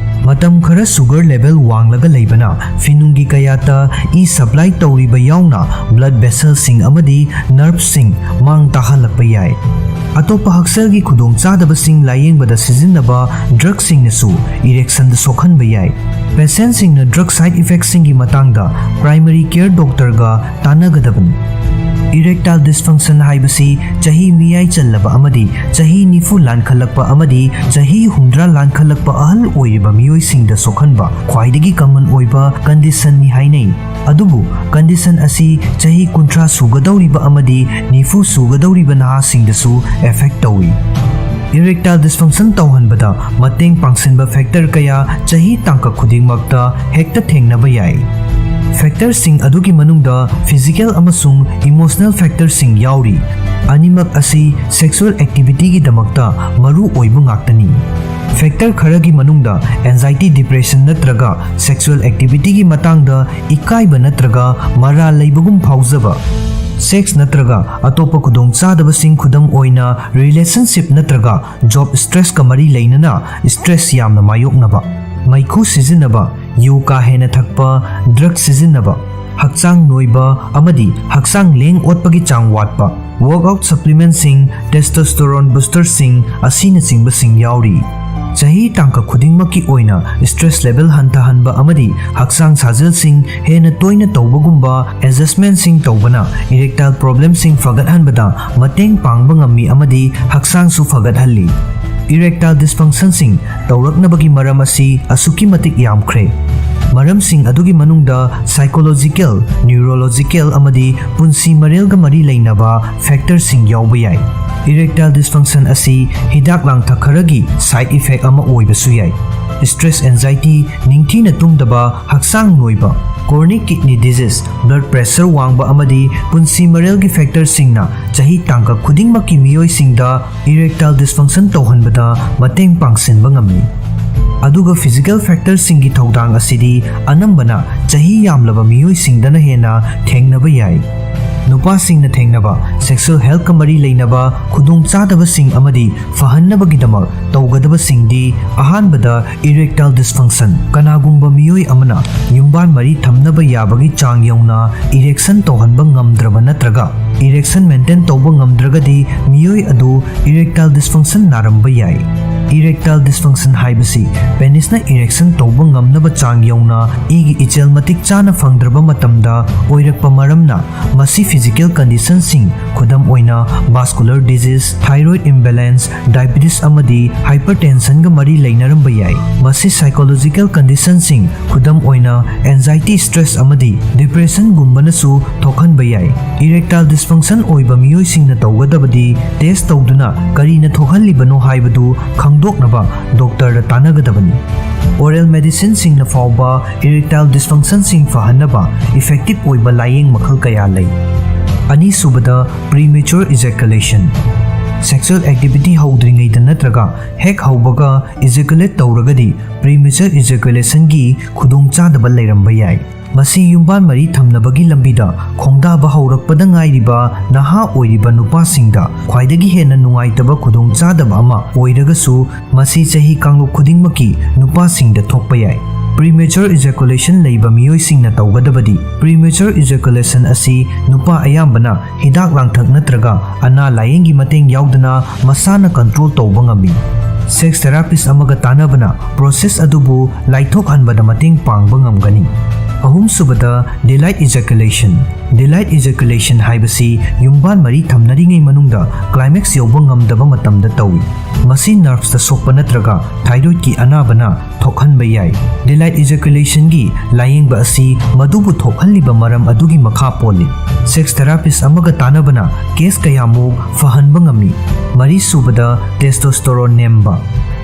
ꯃꯇꯝ ꯈꯔ ꯁꯨꯒꯔ ꯂꯦꯚꯦꯜ ꯋꯥꯡꯂꯒ ꯂꯩꯕꯅ ꯐꯤꯅꯨꯡꯒꯤ ꯀꯌꯥꯠꯇ ꯏ ꯁꯄ꯭ꯂꯥꯏ ꯇꯧꯔꯤꯕ ꯌꯥꯎꯅ ꯕ꯭ꯂꯗ ꯚꯦꯁꯦꯜꯁꯤꯡ ꯑꯃꯗꯤ ꯅꯔꯚꯁꯤꯡ ꯃꯥꯡ ꯇꯥꯍꯜꯂꯛꯄ ꯌꯥꯏ꯫ ꯑꯇꯣꯞꯄ ꯍꯛꯁꯦꯜꯒꯤ ꯈꯨꯗꯣꯡꯆꯥꯗꯕꯁꯤꯡ ꯂꯥꯌꯦꯡꯕꯗ ꯁꯤꯖꯤꯟꯅꯕ ꯗ꯭ꯔꯒꯁꯤꯡꯅꯁꯨ ꯏꯔꯦꯛꯁꯟꯗ ꯁꯣꯛꯍꯟꯕ ꯌꯥꯏ꯫ ꯄꯦꯁꯦꯟꯁꯤꯡꯅ ꯗ꯭ꯔꯒ ꯁꯥꯏꯗ ꯏꯐꯦꯛꯁꯤꯡꯒꯤ ꯃꯇꯥꯡꯗ ꯄ꯭ꯔꯥꯏꯃꯔꯤ ꯀꯦꯌꯔ ꯗꯣꯛꯇꯔꯒ ꯇꯥꯟꯅꯒꯗꯕꯅꯤ꯫ ꯏꯔꯦꯛꯇꯥꯏꯜ ꯗꯤꯁꯐꯪꯁꯟ ꯍꯥꯏꯕꯁꯤ ꯆꯍꯤ ꯃꯤꯌꯥꯏ ꯆꯜꯂꯕ ꯑꯃꯗꯤ ꯆꯍꯤ ꯅꯤꯐꯨ ꯂꯥꯟꯈꯠꯂꯛꯄ ꯑꯃꯗꯤ ꯆꯍꯤ ꯍꯨꯝꯗ꯭ꯔꯥ ꯂꯥꯟꯈꯠꯂꯛꯄ ꯑꯍꯜ ꯑꯣꯏꯔꯤꯕ ꯃꯤꯑꯣꯏꯁꯤꯡꯗ ꯁꯣꯛꯍꯟꯕ ꯈ꯭ꯋꯥꯏꯗꯒꯤ ꯀꯃꯟ ꯑꯣꯏꯕ ꯀꯟꯗꯤꯁꯟꯅꯤ ꯍꯥꯏꯅꯩ꯫ ꯑꯗꯨꯕꯨ ꯀꯟꯗꯤꯁꯟ ꯑꯁꯤ ꯆꯍꯤ ꯀꯨꯟꯊ꯭ꯔꯥ ꯁꯨꯒꯗꯧꯔꯤꯕ ꯑꯃꯗꯤ ꯅꯤꯐꯨ ꯁꯨꯒꯗꯧꯔꯤꯕ ꯅꯍꯥꯁꯤꯡꯗꯁꯨ ꯑꯦꯐꯦꯛ ꯇꯧꯏ꯫ ꯏꯔꯦꯛꯇꯥꯏꯜ ꯗꯤꯁꯐꯪꯁꯟ ꯇꯧꯍꯟꯕꯗ ꯃꯇꯦꯡ ꯄꯥꯡꯁꯤꯟꯕ ꯐꯦꯛꯇꯔ ꯀꯌꯥ ꯆꯍꯤ ꯇꯥꯡꯀꯛ ꯈꯨꯗꯤꯡꯃꯛꯇ ꯍꯦꯛꯇ ꯊꯦꯡꯅꯕ ꯌꯥꯏ꯫ ꯐꯦꯛꯇꯔꯁꯤꯡ ꯑꯗꯨꯒꯤ ꯃꯅꯨꯡꯗ ꯐꯤꯖꯤꯀꯦꯜ ꯑꯃꯁꯨꯡ ꯏꯃꯣꯁꯅꯦꯜ ꯐꯦꯛꯇꯔꯁꯤꯡ ꯌꯥꯎꯔꯤ꯫ ꯑꯅꯤꯃꯛ ꯑꯁꯤ ꯁꯦꯛꯁꯨꯑꯦꯜ ꯑꯦꯛꯇꯤꯚꯤꯇꯤꯒꯤꯗꯃꯛꯇ ꯃꯔꯨ ꯑꯣꯏꯕ ꯉꯥꯛꯇꯅꯤ꯫ ꯐꯦꯛꯇꯔ ꯈꯔꯒꯤ ꯃꯅꯨꯡꯗ ꯑꯦꯟꯖꯥꯏꯇꯤ, ꯗꯤꯄ꯭ꯔꯦꯁꯟ ꯅꯠꯇ꯭ꯔꯒ ꯁꯦꯛꯁꯨꯑꯦꯜ ꯑꯦꯛꯇꯤꯚꯤꯇꯤꯒꯤ ꯃꯇꯥꯡꯗ ꯏꯀꯥꯏꯕ ꯅꯠꯇ꯭ꯔꯒ ꯃꯔꯥꯜ ꯂꯩꯕꯒꯨꯝ ꯐꯥꯎꯖꯕ, ꯁꯦꯛꯁ ꯅꯠꯇ꯭ꯔꯒ ꯑꯇꯣꯞꯄ ꯈꯨꯗꯣꯡꯆꯥꯗꯕꯁꯤꯡ, ꯈꯨꯗꯝ ꯑꯣꯏꯅ ꯔꯤꯂꯦꯁꯟꯁꯤꯞ ꯅꯠꯇ꯭ꯔꯒ ꯖꯣꯕ ꯁ꯭ꯇ꯭ꯔꯦꯁꯀ ꯃꯔꯤ ꯂꯩꯅꯅ ꯁ꯭ꯇ꯭ꯔꯦꯁ ꯌꯥꯝꯅ ꯃꯥꯌꯣꯛꯅꯕ, ꯃꯩꯈꯨ ꯁꯤꯖꯤꯟꯅꯕ, ꯌꯨ ꯀꯥ ꯍꯦꯟꯅ ꯊꯛꯄ, ꯗ꯭ꯔꯒ ꯁꯤꯖꯤꯟꯅꯕ, ꯍꯛꯆꯥꯡ ꯅꯣꯏꯕ ꯑꯃꯗꯤ ꯍꯛꯆꯥꯡ ꯂꯦꯡ ꯑꯣꯠꯄꯒꯤ ꯆꯥꯡ ꯋꯥꯠꯄ, ꯋꯥꯔꯛꯑꯥꯎꯠ ꯁꯄ꯭ꯂꯤꯃꯦꯟꯠꯁꯤꯡ, ꯇꯦꯁꯇꯣꯁꯇꯦꯔꯣꯟ ꯕꯨꯁꯇꯔꯁꯤꯡ ꯑꯁꯤꯅꯆꯤꯡꯕꯁꯤꯡ ꯌꯥꯎꯔꯤ꯫ ꯆꯍꯤ ꯇꯥꯡꯀꯛ ꯈꯨꯗꯤꯡꯃꯛꯀꯤ ꯑꯣꯏꯅ ꯁ꯭ꯇ꯭ꯔꯦꯁ ꯂꯦꯚꯦꯜ ꯍꯟꯊꯍꯟꯕ ꯑꯃꯗꯤ ꯍꯛꯆꯥꯡ ꯁꯥꯖꯦꯜꯁꯤꯡ ꯍꯦꯟꯅ ꯇꯣꯏꯅ ꯇꯧꯕꯒꯨꯝꯕ ꯑꯦꯗꯖꯁ꯭ꯇꯃꯦꯟꯠꯁꯤꯡ ꯇꯧꯕꯅ ꯏꯔꯦꯛꯇꯥꯏꯜ ꯄ꯭ꯔꯣꯕ꯭ꯂꯦꯝꯁꯤꯡ ꯐꯒꯠꯍꯟꯕꯗ ꯃꯇꯦꯡ ꯄꯥꯡꯕ ꯉꯝꯃꯤ ꯑꯃꯗꯤ ꯍꯛꯆꯥꯡꯁꯨ ꯐꯒꯠꯍꯜꯂꯤ꯫ Erectile dysfunctionꯁꯤꯡ ꯇꯧꯔꯛꯅꯕꯒꯤ ꯃꯔꯝ ꯑꯁꯤ ꯑꯁꯨꯛꯀꯤ ꯃꯇꯤꯛ ꯌꯥꯝꯈ꯭ꯔꯦ꯫ ꯃꯔꯝꯁꯤꯡ ꯑꯗꯨꯒꯤ ꯃꯅꯨꯡꯗ psychological, neurological ꯑꯃꯗꯤ ꯄꯨꯟꯁꯤ ꯃꯔꯦꯜꯒ ꯃꯔꯤ ꯂꯩꯅꯕ factorꯁꯤꯡ ꯌꯥꯎꯕ ꯌꯥꯏ꯫ Erectile dysfunction ꯑꯁꯤ ꯍꯤꯗꯥꯛ ꯂꯥꯡꯊꯛ ꯈꯔꯒꯤ side effect ꯑꯃ ꯑꯣꯏꯕꯁꯨ ꯌꯥꯏ꯫ Stress, anxiety, ꯅꯤꯡꯊꯤꯅ ꯇꯨꯝꯗꯕ, ꯍꯛꯆꯥꯡ ꯅꯣꯏꯕ, chronic kidney disease, blood pressure ꯋꯥꯡꯕ ꯑꯃꯗꯤ ꯄꯨꯟꯁꯤ ꯃꯔꯦꯜꯒꯤ factorꯁꯤꯡꯅ ꯆꯍꯤ ꯇꯥꯡꯀꯛ ꯈꯨꯗꯤꯡꯃꯛꯀꯤ ꯃꯤꯑꯣꯏꯁꯤꯡꯗ erectile dysfunction ꯇꯧꯍꯟꯕꯗ ꯃꯇꯦꯡ ꯄꯥꯡꯁꯤꯟꯕ ꯉꯝꯃꯤ꯫ ꯑꯗꯨꯒ physical factorꯁꯤꯡꯒꯤ ꯊꯧꯗꯥꯡ ꯑꯁꯤꯗꯤ ꯑꯅꯝꯕꯅ ꯆꯍꯤ ꯌꯥꯝꯂꯕ ꯃꯤꯑꯣꯏꯁꯤꯡꯗꯅ ꯍꯦꯟꯅ ꯊꯦꯡꯅꯕ ꯌꯥꯏ꯫ ꯅꯨꯄꯥꯁꯤꯡꯅ ꯊꯦꯡꯅꯕ sexual healthꯀ ꯃꯔꯤ ꯂꯩꯅꯕ ꯈꯨꯗꯣꯡꯆꯥꯗꯕꯁꯤꯡ ꯑꯃꯗꯤ ꯐꯍꯟꯅꯕꯒꯤꯗꯃꯛ ꯇꯧꯒꯗꯕꯁꯤꯡꯗꯤ, ꯑꯍꯥꯟꯕꯗ, erectile dysfunction꯫ ꯀꯅꯥꯒꯨꯝꯕ ꯃꯤꯑꯣꯏ ꯑꯃꯅ ꯌꯨꯝꯕꯥꯟ ꯃꯔꯤ ꯊꯝꯅꯕ ꯌꯥꯕꯒꯤ ꯆꯥꯡ ꯌꯧꯅ erection ꯇꯧꯍꯟꯕ ꯉꯝꯗ꯭ꯔꯕ ꯅꯠꯇ꯭ꯔꯒ erection maintain ꯇꯧꯕ ꯉꯝꯗ꯭ꯔꯒꯗꯤ, ꯃꯤꯑꯣꯏ ꯑꯗꯨ erectile dysfunction ꯅꯥꯔꯝꯕ ꯌꯥꯏ꯫ Erectile dysfunction ꯍꯥꯏꯕꯁꯤ penisꯅ erection ꯇꯧꯕ ꯉꯝꯅꯕ ꯆꯥꯡ ꯌꯧꯅ ꯏꯒꯤ ꯏꯆꯦꯜ ꯃꯇꯤꯛ ꯆꯥꯅ ꯐꯪꯗ꯭ꯔꯕ ꯃꯇꯝꯗ ꯑꯣꯏꯔꯛꯄ ꯃꯔꯝꯅ, ꯃꯁꯤ physical conditionꯁꯤꯡ, ꯈꯨꯗꯝ ꯑꯣꯏꯅ vascular disease, thyroid imbalance, diabetes ꯑꯃꯗꯤ hypertensionꯒ ꯃꯔꯤ ꯂꯩꯅꯔꯝꯕ ꯌꯥꯏ꯫ ꯃꯁꯤ psychological conditionꯁꯤꯡ, ꯈꯨꯗꯝ ꯑꯣꯏꯅ anxiety, stress ꯑꯃꯗꯤ depressionꯒꯨꯝꯕꯅꯁꯨ ꯊꯣꯛꯍꯟꯕ ꯌꯥꯏ꯫ Erectile dysfunction ꯑꯣꯏꯕ ꯃꯤꯑꯣꯏꯁꯤꯡꯅ ꯇꯧꯒꯗꯕꯗꯤ test ꯇꯧꯗꯨꯅ ꯀꯔꯤꯅ ꯊꯣꯛꯍꯜꯂꯤꯕꯅꯣ ꯍꯥꯏꯕꯗꯨ ꯈꯪꯗꯣꯛꯅꯕ doctorꯗ ꯇꯥꯟꯅꯒꯗꯕꯅꯤ꯫ Oral medicineꯁꯤꯡꯅ ꯐꯥꯎꯕ erectile dysfunctionꯁꯤꯡ ꯐꯍꯟꯅꯕ effective ꯑꯣꯏꯕ ꯂꯥꯌꯦꯡ ꯃꯈꯜ ꯀꯌꯥ ꯂꯩ꯫ ꯑꯅꯤꯁꯨꯕꯗ, premature ejaculation꯫ Sexual activity ꯍꯧꯗ꯭ꯔꯤꯉꯩꯗ ꯅꯠꯇ꯭ꯔꯒ ꯍꯦꯛ ꯍꯧꯕꯒ ejaculate ꯇꯧꯔꯒꯗꯤ premature ejaculationꯒꯤ ꯈꯨꯗꯣꯡꯆꯥꯗꯕ ꯂꯩꯔꯝꯕ ꯌꯥꯏ꯫ ꯃꯁꯤ ꯌꯨꯝꯕꯥꯟ ꯃꯔꯤ ꯊꯝꯅꯕꯒꯤ ꯂꯝꯕꯤꯗ ꯈꯣꯡꯗꯥꯕ ꯍꯧꯔꯛꯄꯗ ꯉꯥꯏꯔꯤꯕ ꯅꯍꯥ ꯑꯣꯏꯔꯤꯕ ꯅꯨꯄꯥꯁꯤꯡꯗ ꯈ꯭ꯋꯥꯏꯗꯒꯤ ꯍꯦꯟꯅ ꯅꯨꯡꯉꯥꯏꯇꯕ ꯈꯨꯗꯣꯡꯆꯥꯗꯕ ꯑꯃ ꯑꯣꯏꯔꯒꯁꯨ, ꯃꯁꯤ ꯆꯍꯤ ꯀꯥꯡꯂꯨꯞ ꯈꯨꯗꯤꯡꯃꯛꯀꯤ ꯅꯨꯄꯥꯁꯤꯡꯗ ꯊꯣꯛꯄ ꯌꯥꯏ꯫ Premature ejaculation ꯂꯩꯕ ꯃꯤꯑꯣꯏꯁꯤꯡꯅ ꯇꯧꯒꯗꯕꯗꯤ, premature ejaculation ꯑꯁꯤ ꯅꯨꯄꯥ ꯑꯌꯥꯝꯕꯅ ꯍꯤꯗꯥꯛ ꯂꯥꯡꯊꯛ ꯅꯠꯇ꯭ꯔꯒ ꯑꯅꯥ ꯂꯥꯌꯦꯡꯒꯤ ꯃꯇꯦꯡ ꯌꯥꯎꯗꯅ ꯃꯁꯥꯅ control ꯇꯧꯕ ꯉꯝꯃꯤ꯫ Sex therapist ꯑꯃꯒ ꯇꯥꯟꯅꯕꯅ process ꯑꯗꯨꯕꯨ ꯂꯥꯏꯊꯣꯛꯍꯟꯕꯗ ꯃꯇꯦꯡ ꯄꯥꯡꯕ ꯉꯝꯒꯅꯤ꯫ ꯑꯍꯨꯝꯁꯨꯕꯗ, delayed ejaculation꯫ Delayed ejaculation ꯍꯥꯏꯕꯁꯤ ꯌꯨꯝꯕꯥꯟ ꯃꯔꯤ ꯊꯝꯅꯔꯤꯉꯩ ꯃꯅꯨꯡꯗ climax ꯌꯧꯕ ꯉꯝꯗꯕ ꯃꯇꯝꯗ ꯇꯧꯏ꯫ ꯃꯁꯤ nervesꯇ ꯁꯣꯛꯄ ꯅꯠꯇ꯭ꯔꯒ thyroidꯀꯤ ꯑꯅꯥꯕꯅ ꯊꯣꯛꯍꯟꯕ ꯌꯥꯏ꯫ Delayed ejaculationꯒꯤ ꯂꯥꯌꯦꯡꯕ ꯑꯁꯤ ꯃꯗꯨꯕꯨ ꯊꯣꯛꯍꯜꯂꯤꯕ ꯃꯔꯝ ꯑꯗꯨꯒꯤ ꯃꯈꯥ ꯄꯣꯜꯂꯤ꯫ Sex therapist ꯑꯃꯒ ꯇꯥꯟꯅꯕꯅ case ꯀꯌꯥꯃꯨꯛ ꯐꯍꯟꯕ ꯉꯝꯃꯤ꯫ ꯃꯔꯤꯁꯨꯕꯗ, testosterone ꯅꯦꯝꯕ꯫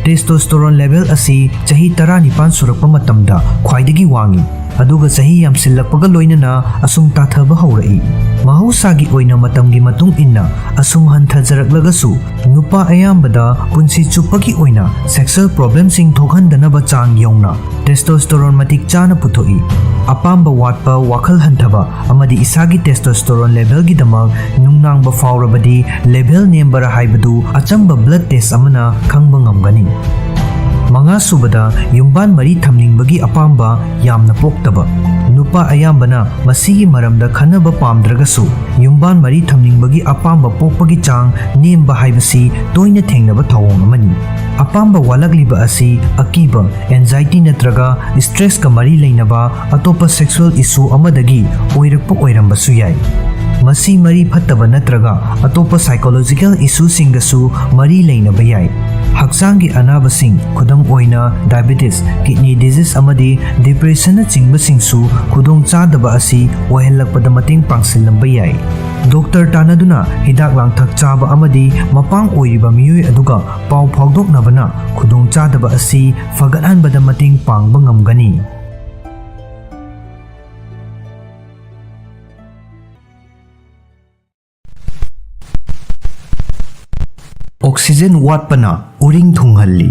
Testosterone level ꯑꯁꯤ ꯆꯍꯤ ꯇꯔꯥꯅꯤꯄꯥꯟ ꯁꯨꯔꯛꯄ ꯃꯇꯝꯗ ꯈ꯭ꯋꯥꯏꯗꯒꯤ ꯋꯥꯡꯏ, ꯑꯗꯨꯒ ꯆꯍꯤ ꯌꯥꯝꯁꯤꯜꯂꯛꯄꯒ ꯂꯣꯏꯅꯅ ꯑꯁꯨꯝ ꯇꯥꯊꯕ ꯍꯧꯔꯛꯏ꯫ ꯃꯍꯧꯁꯥꯒꯤ ꯑꯣꯏꯅ ꯃꯇꯝꯒꯤ ꯃꯇꯨꯡ ꯏꯟꯅ ꯑꯁꯨꯝ ꯍꯟꯊꯖꯔꯛꯂꯒꯁꯨ, ꯅꯨꯄꯥ ꯑꯌꯥꯝꯕꯗ ꯄꯨꯟꯁꯤ ꯆꯨꯞꯄꯒꯤ ꯑꯣꯏꯅ sexual problemꯁꯤꯡ ꯊꯣꯛꯍꯟꯗꯅꯕ ꯆꯥꯡ ꯌꯧꯅ testosterone ꯃꯇꯤꯛ ꯆꯥꯅ ꯄꯨꯊꯣꯛꯏ꯫ ꯑꯄꯥꯝꯕ ꯋꯥꯠꯄ, ꯋꯥꯈꯜ ꯍꯟꯊꯕ, ꯑꯃꯗꯤ ꯏꯁꯥꯒꯤ testosterone levelꯒꯤꯗꯃꯛ ꯅꯨꯡꯅꯥꯡꯕ ꯐꯥꯎꯔꯕꯗꯤ, level ꯅꯦꯝꯕꯔꯥ ꯍꯥꯏꯕꯗꯨ ꯑꯆꯝꯕ blood test ꯑꯃꯅ ꯈꯪꯕ ꯉꯝꯒꯅꯤ꯫ ꯃꯉꯥꯁꯨꯕꯗ, ꯌꯨꯝꯕꯥꯟ ꯃꯔꯤ ꯊꯝꯅꯤꯡꯕꯒꯤ ꯑꯄꯥꯝꯕ ꯌꯥꯝꯅ ꯄꯣꯛꯇꯕ꯫ ꯅꯨꯄꯥ ꯑꯌꯥꯝꯕꯅ ꯃꯁꯤꯒꯤ ꯃꯔꯝꯗ ꯈꯟꯅꯕ ꯄꯥꯝꯗ꯭ꯔꯒꯁꯨ, ꯌꯨꯝꯕꯥꯟ ꯃꯔꯤ ꯊꯝꯅꯤꯡꯕꯒꯤ ꯑꯄꯥꯝꯕ ꯄꯣꯛꯄꯒꯤ ꯆꯥꯡ ꯅꯦꯝꯕ ꯍꯥꯏꯕꯁꯤ ꯇꯣꯏꯅ ꯊꯦꯡꯅꯕ ꯊꯧꯑꯣꯡ ꯑꯃꯅꯤ꯫ ꯑꯄꯥꯝꯕ ꯋꯥꯠꯂꯛꯂꯤꯕ ꯑꯁꯤ ꯑꯀꯤꯕ, anxiety ꯅꯠꯇ꯭ꯔꯒ stressꯀ ꯃꯔꯤ ꯂꯩꯅꯕ ꯑꯇꯣꯞꯄ sexual issue ꯑꯃꯗꯒꯤ ꯑꯣꯏꯔꯛꯄ ꯑꯣꯏꯔꯝꯕꯁꯨ ꯌꯥꯏ꯫ ꯃꯁꯤ ꯃꯔꯤ ꯐꯠꯇꯕ ꯅꯠꯇ꯭ꯔꯒ ꯑꯇꯣꯞꯄ psychological issueꯁꯤꯡꯒꯁꯨ ꯃꯔꯤ ꯂꯩꯅꯕ ꯌꯥꯏ꯫ ꯍꯛꯆꯥꯡꯒꯤ ꯑꯅꯥꯕꯁꯤꯡ, ꯈꯨꯗꯝ ꯑꯣꯏꯅ diabetes, kidney disease ꯑꯃꯗꯤ depressionꯅꯆꯤꯡꯕꯁꯤꯡꯁꯨ ꯈꯨꯗꯣꯡꯆꯥꯗꯕ ꯑꯁꯤ ꯑꯣꯏꯍꯜꯂꯛꯄꯗ ꯃꯇꯦꯡ ꯄꯥꯡꯁꯤꯜꯂꯝꯕ ꯌꯥꯏ꯫ ꯗꯣꯛꯇꯔ ꯇꯥꯟꯅꯗꯨꯅ ꯍꯤꯗꯥꯛ ꯂꯥꯡꯊꯛ ꯆꯥꯕ ꯑꯃꯗꯤ ꯃꯄꯥꯡ ꯑꯣꯏꯔꯤꯕ ꯃꯤꯑꯣꯏ ꯑꯗꯨꯒ ꯄꯥꯎ ꯐꯥꯎꯗꯣꯛꯅꯕꯅ ꯈꯨꯗꯣꯡꯆꯥꯗꯕ ꯑꯁꯤ ꯐꯒꯠꯍꯟꯕꯗ ꯃꯇꯦꯡ ꯄꯥꯡꯕ ꯉꯝꯒꯅꯤ꯫ Oxygen ꯋꯥꯠꯄꯅ ꯎꯔꯤꯡ ꯊꯨꯡꯍꯜꯂꯤ꯫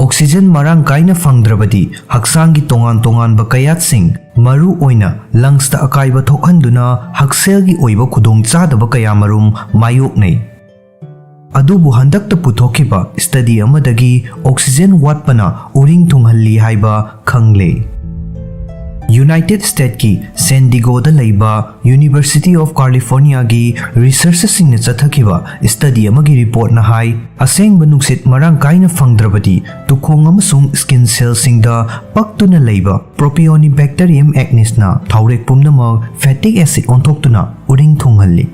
Oxygen ꯃꯔꯥꯡ ꯀꯥꯏꯅ ꯐꯪꯗ꯭ꯔꯕꯗꯤ ꯍꯛꯆꯥꯡꯒꯤ ꯇꯣꯉꯥꯟ ꯇꯣꯉꯥꯟꯕ ꯀꯌꯥꯠꯁꯤꯡ, ꯃꯔꯨ ꯑꯣꯏꯅ lungsꯇ ꯑꯀꯥꯏꯕ ꯊꯣꯛꯍꯟꯗꯨꯅ ꯍꯛꯁꯦꯜꯒꯤ ꯑꯣꯏꯕ ꯈꯨꯗꯣꯡꯆꯥꯗꯕ ꯀꯌꯥꯃꯔꯨꯝ ꯃꯥꯌꯣꯛꯅꯩ꯫ ꯑꯗꯨꯕꯨ ꯍꯟꯗꯛꯇ ꯄꯨꯊꯣꯛꯈꯤꯕ study ꯑꯃꯗꯒꯤ oxygen ꯋꯥꯠꯄꯅ ꯎꯔꯤꯡ ꯊꯨꯡꯍꯜꯂꯤ ꯍꯥꯏꯕ ꯈꯪꯂꯦ꯫ ꯌꯨꯅꯥꯏꯇꯦꯗ ꯁ꯭ꯇꯦꯠꯀꯤ ꯁꯦꯟ ꯗꯤꯒꯣꯗ ꯂꯩꯕ University of Californiaꯒꯤ ꯔꯤꯁꯔꯆꯔꯁꯤꯡꯅ ꯆꯠꯊꯈꯤꯕ ꯁ꯭ꯇꯗꯤ ꯑꯃꯒꯤ ꯔꯤꯄꯣꯔꯠꯅ ꯍꯥꯏ, ꯑꯁꯦꯡꯕ ꯅꯨꯡꯁꯤꯠ ꯃꯔꯥꯡ ꯀꯥꯏꯅ ꯐꯪꯗ꯭ꯔꯕꯗꯤ ꯇꯨꯈꯣꯡ ꯑꯃꯁꯨꯡ ꯁ꯭ꯀꯤꯟ ꯁꯦꯜꯁꯤꯡꯗ ꯄꯛꯇꯨꯅ ꯂꯩꯕ Propionibacterium acnesꯅ ꯊꯥꯎꯔꯦꯛ ꯄꯨꯝꯅꯃꯛ fatty acid ꯑꯣꯟꯊꯣꯛꯇꯨꯅ ꯎꯔꯤꯡ ꯊꯨꯡꯍꯜꯂꯤ꯫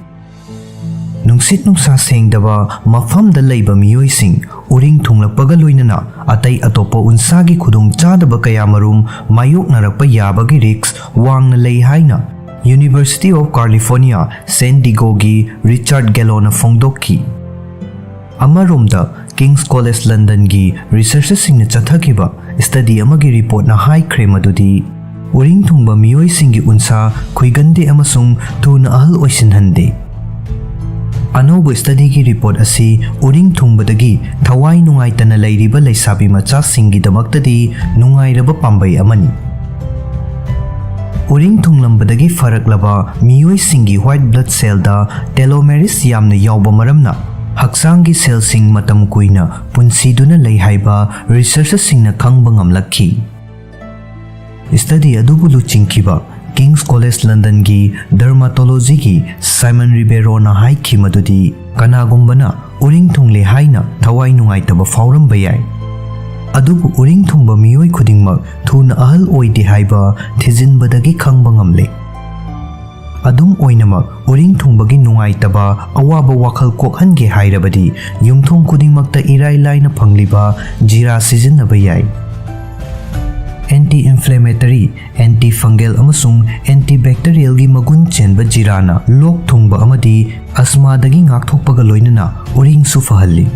ꯅꯨꯡꯁꯤꯠ ꯅꯨꯡꯁꯥ ꯁꯦꯡꯗꯕ ꯃꯐꯝꯗ ꯂꯩꯕ ꯃꯤꯑꯣꯏꯁꯤꯡ ꯎꯔꯤꯡ ꯊꯨꯡꯂꯛꯄꯒ ꯂꯣꯏꯅꯅ ꯑꯇꯩ ꯑꯇꯣꯞꯄ ꯎꯟꯁꯥꯒꯤ ꯈꯨꯗꯣꯡꯆꯥꯗꯕ ꯀꯌꯥꯃꯔꯨꯝ ꯃꯥꯌꯣꯛꯅꯔꯛꯄ ꯌꯥꯕꯒꯤ ꯔꯤꯁ꯭ꯛ ꯋꯥꯡꯅ ꯂꯩ ꯍꯥꯏꯅ University of California San Diegoꯒꯤ ꯔꯤꯆꯥꯔꯗ ꯒꯦꯂꯣꯅ ꯐꯣꯡꯗꯣꯛꯈꯤ꯫ ꯑꯃꯔꯣꯝꯗ, ꯀꯤꯡꯁ ꯀꯣꯂꯦꯖ ꯂꯟꯗꯟꯒꯤ ꯔꯤꯁꯔꯆꯔꯁꯤꯡꯅ ꯆꯠꯊꯈꯤꯕ ꯁ꯭ꯇꯗꯤ ꯑꯃꯒꯤ ꯔꯤꯄꯣꯔꯠꯅ ꯍꯥꯏꯈ꯭ꯔꯦ ꯃꯗꯨꯗꯤ ꯎꯔꯤꯡ ꯊꯨꯡꯕ ꯃꯤꯑꯣꯏꯁꯤꯡꯒꯤ ꯎꯟꯁꯥ ꯈꯨꯏꯒꯟꯗꯦ ꯑꯃꯁꯨꯡ ꯊꯨꯅ ꯑꯍꯜ ꯑꯣꯏꯁꯤꯟꯍꯟꯗꯦ꯫ ꯑꯅꯧꯕ ꯁ꯭ꯇꯗꯤꯒꯤ ꯔꯤꯄꯣꯔꯠ ꯑꯁꯤ ꯎꯔꯤꯡ ꯊꯨꯡꯕꯗꯒꯤ ꯊꯋꯥꯏ ꯅꯨꯡꯉꯥꯏꯇꯅ ꯂꯩꯔꯤꯕ ꯂꯩꯁꯥꯕꯤ ꯃꯆꯥꯁꯤꯡꯒꯤꯗꯃꯛꯇꯗꯤ ꯅꯨꯡꯉꯥꯏꯔꯕ ꯄꯥꯝꯕꯩ ꯑꯃꯅꯤ꯫ ꯎꯔꯤꯡ ꯊꯨꯡꯂꯝꯕꯗꯒꯤ ꯐꯔꯛꯂꯕ ꯃꯤꯑꯣꯏꯁꯤꯡꯒꯤ white blood cellꯗ telomerase ꯌꯥꯝꯅ ꯌꯥꯎꯕ ꯃꯔꯝꯅ ꯍꯛꯆꯥꯡꯒꯤ ꯁꯦꯜꯁꯤꯡ ꯃꯇꯝ ꯀꯨꯏꯅ ꯄꯨꯟꯁꯤꯗꯨꯅ ꯂꯩ ꯍꯥꯏꯕ ꯔꯤꯁꯔꯆꯔꯁꯤꯡꯅ ꯈꯪꯕ ꯉꯝꯂꯛꯈꯤ꯫ ꯁ꯭ꯇꯗꯤ ꯑꯗꯨꯕꯨ ꯂꯨꯆꯤꯡꯈꯤꯕ ꯀꯤꯡꯁ ꯀꯣꯂꯦꯖ ꯂꯟꯗꯟꯒꯤ ꯗꯔꯃꯥꯇꯣꯂꯣꯖꯤꯒꯤ ꯁꯥꯏꯃꯟ ꯔꯤꯕꯦꯔꯣꯅ ꯍꯥꯏꯈꯤ ꯃꯗꯨꯗꯤ ꯀꯅꯥꯒꯨꯝꯕꯅ ꯎꯔꯤꯡ ꯊꯨꯡꯂꯦ ꯍꯥꯏꯅ ꯊꯋꯥꯏ ꯅꯨꯡꯉꯥꯏꯇꯕ ꯐꯥꯎꯔꯝꯕ ꯌꯥꯏ, ꯑꯗꯨꯕꯨ ꯎꯔꯤꯡ ꯊꯨꯡꯕ ꯃꯤꯑꯣꯏ ꯈꯨꯗꯤꯡꯃꯛ ꯊꯨꯅ ꯑꯍꯜ ꯑꯣꯏꯗꯦ ꯍꯥꯏꯕ ꯊꯤꯖꯤꯟꯕꯗꯒꯤ ꯈꯪꯕ ꯉꯝꯂꯦ꯫ ꯑꯗꯨꯝ ꯑꯣꯏꯅꯃꯛ, ꯎꯔꯤꯡ ꯊꯨꯡꯕꯒꯤ ꯅꯨꯡꯉꯥꯏꯇꯕ ꯑꯋꯥꯕ ꯋꯥꯈꯜ ꯀꯣꯛꯍꯟꯒꯦ ꯍꯥꯏꯔꯕꯗꯤ ꯌꯨꯝꯊꯣꯡ ꯈꯨꯗꯤꯡꯃꯛꯇ ꯏꯔꯥꯏ ꯂꯥꯏꯅ ꯐꯪꯂꯤꯕ ꯖꯤꯔꯥ ꯁꯤꯖꯤꯟꯅꯕ ꯌꯥꯏ꯫ Anti inflammatory, anti fungal ꯑꯃꯁꯨꯡ antibacterialꯒꯤ ꯃꯒꯨꯟ ꯆꯦꯟꯕ ꯖꯤꯔꯥꯅ ꯂꯣꯛ ꯊꯨꯡꯕ ꯑꯃꯗꯤ ꯑꯁꯃꯥꯗꯒꯤ ꯉꯥꯛꯊꯣꯛꯄꯒ ꯂꯣꯏꯅꯅ ꯎꯔꯤꯡꯁꯨ ꯐꯍꯜꯂꯤ꯫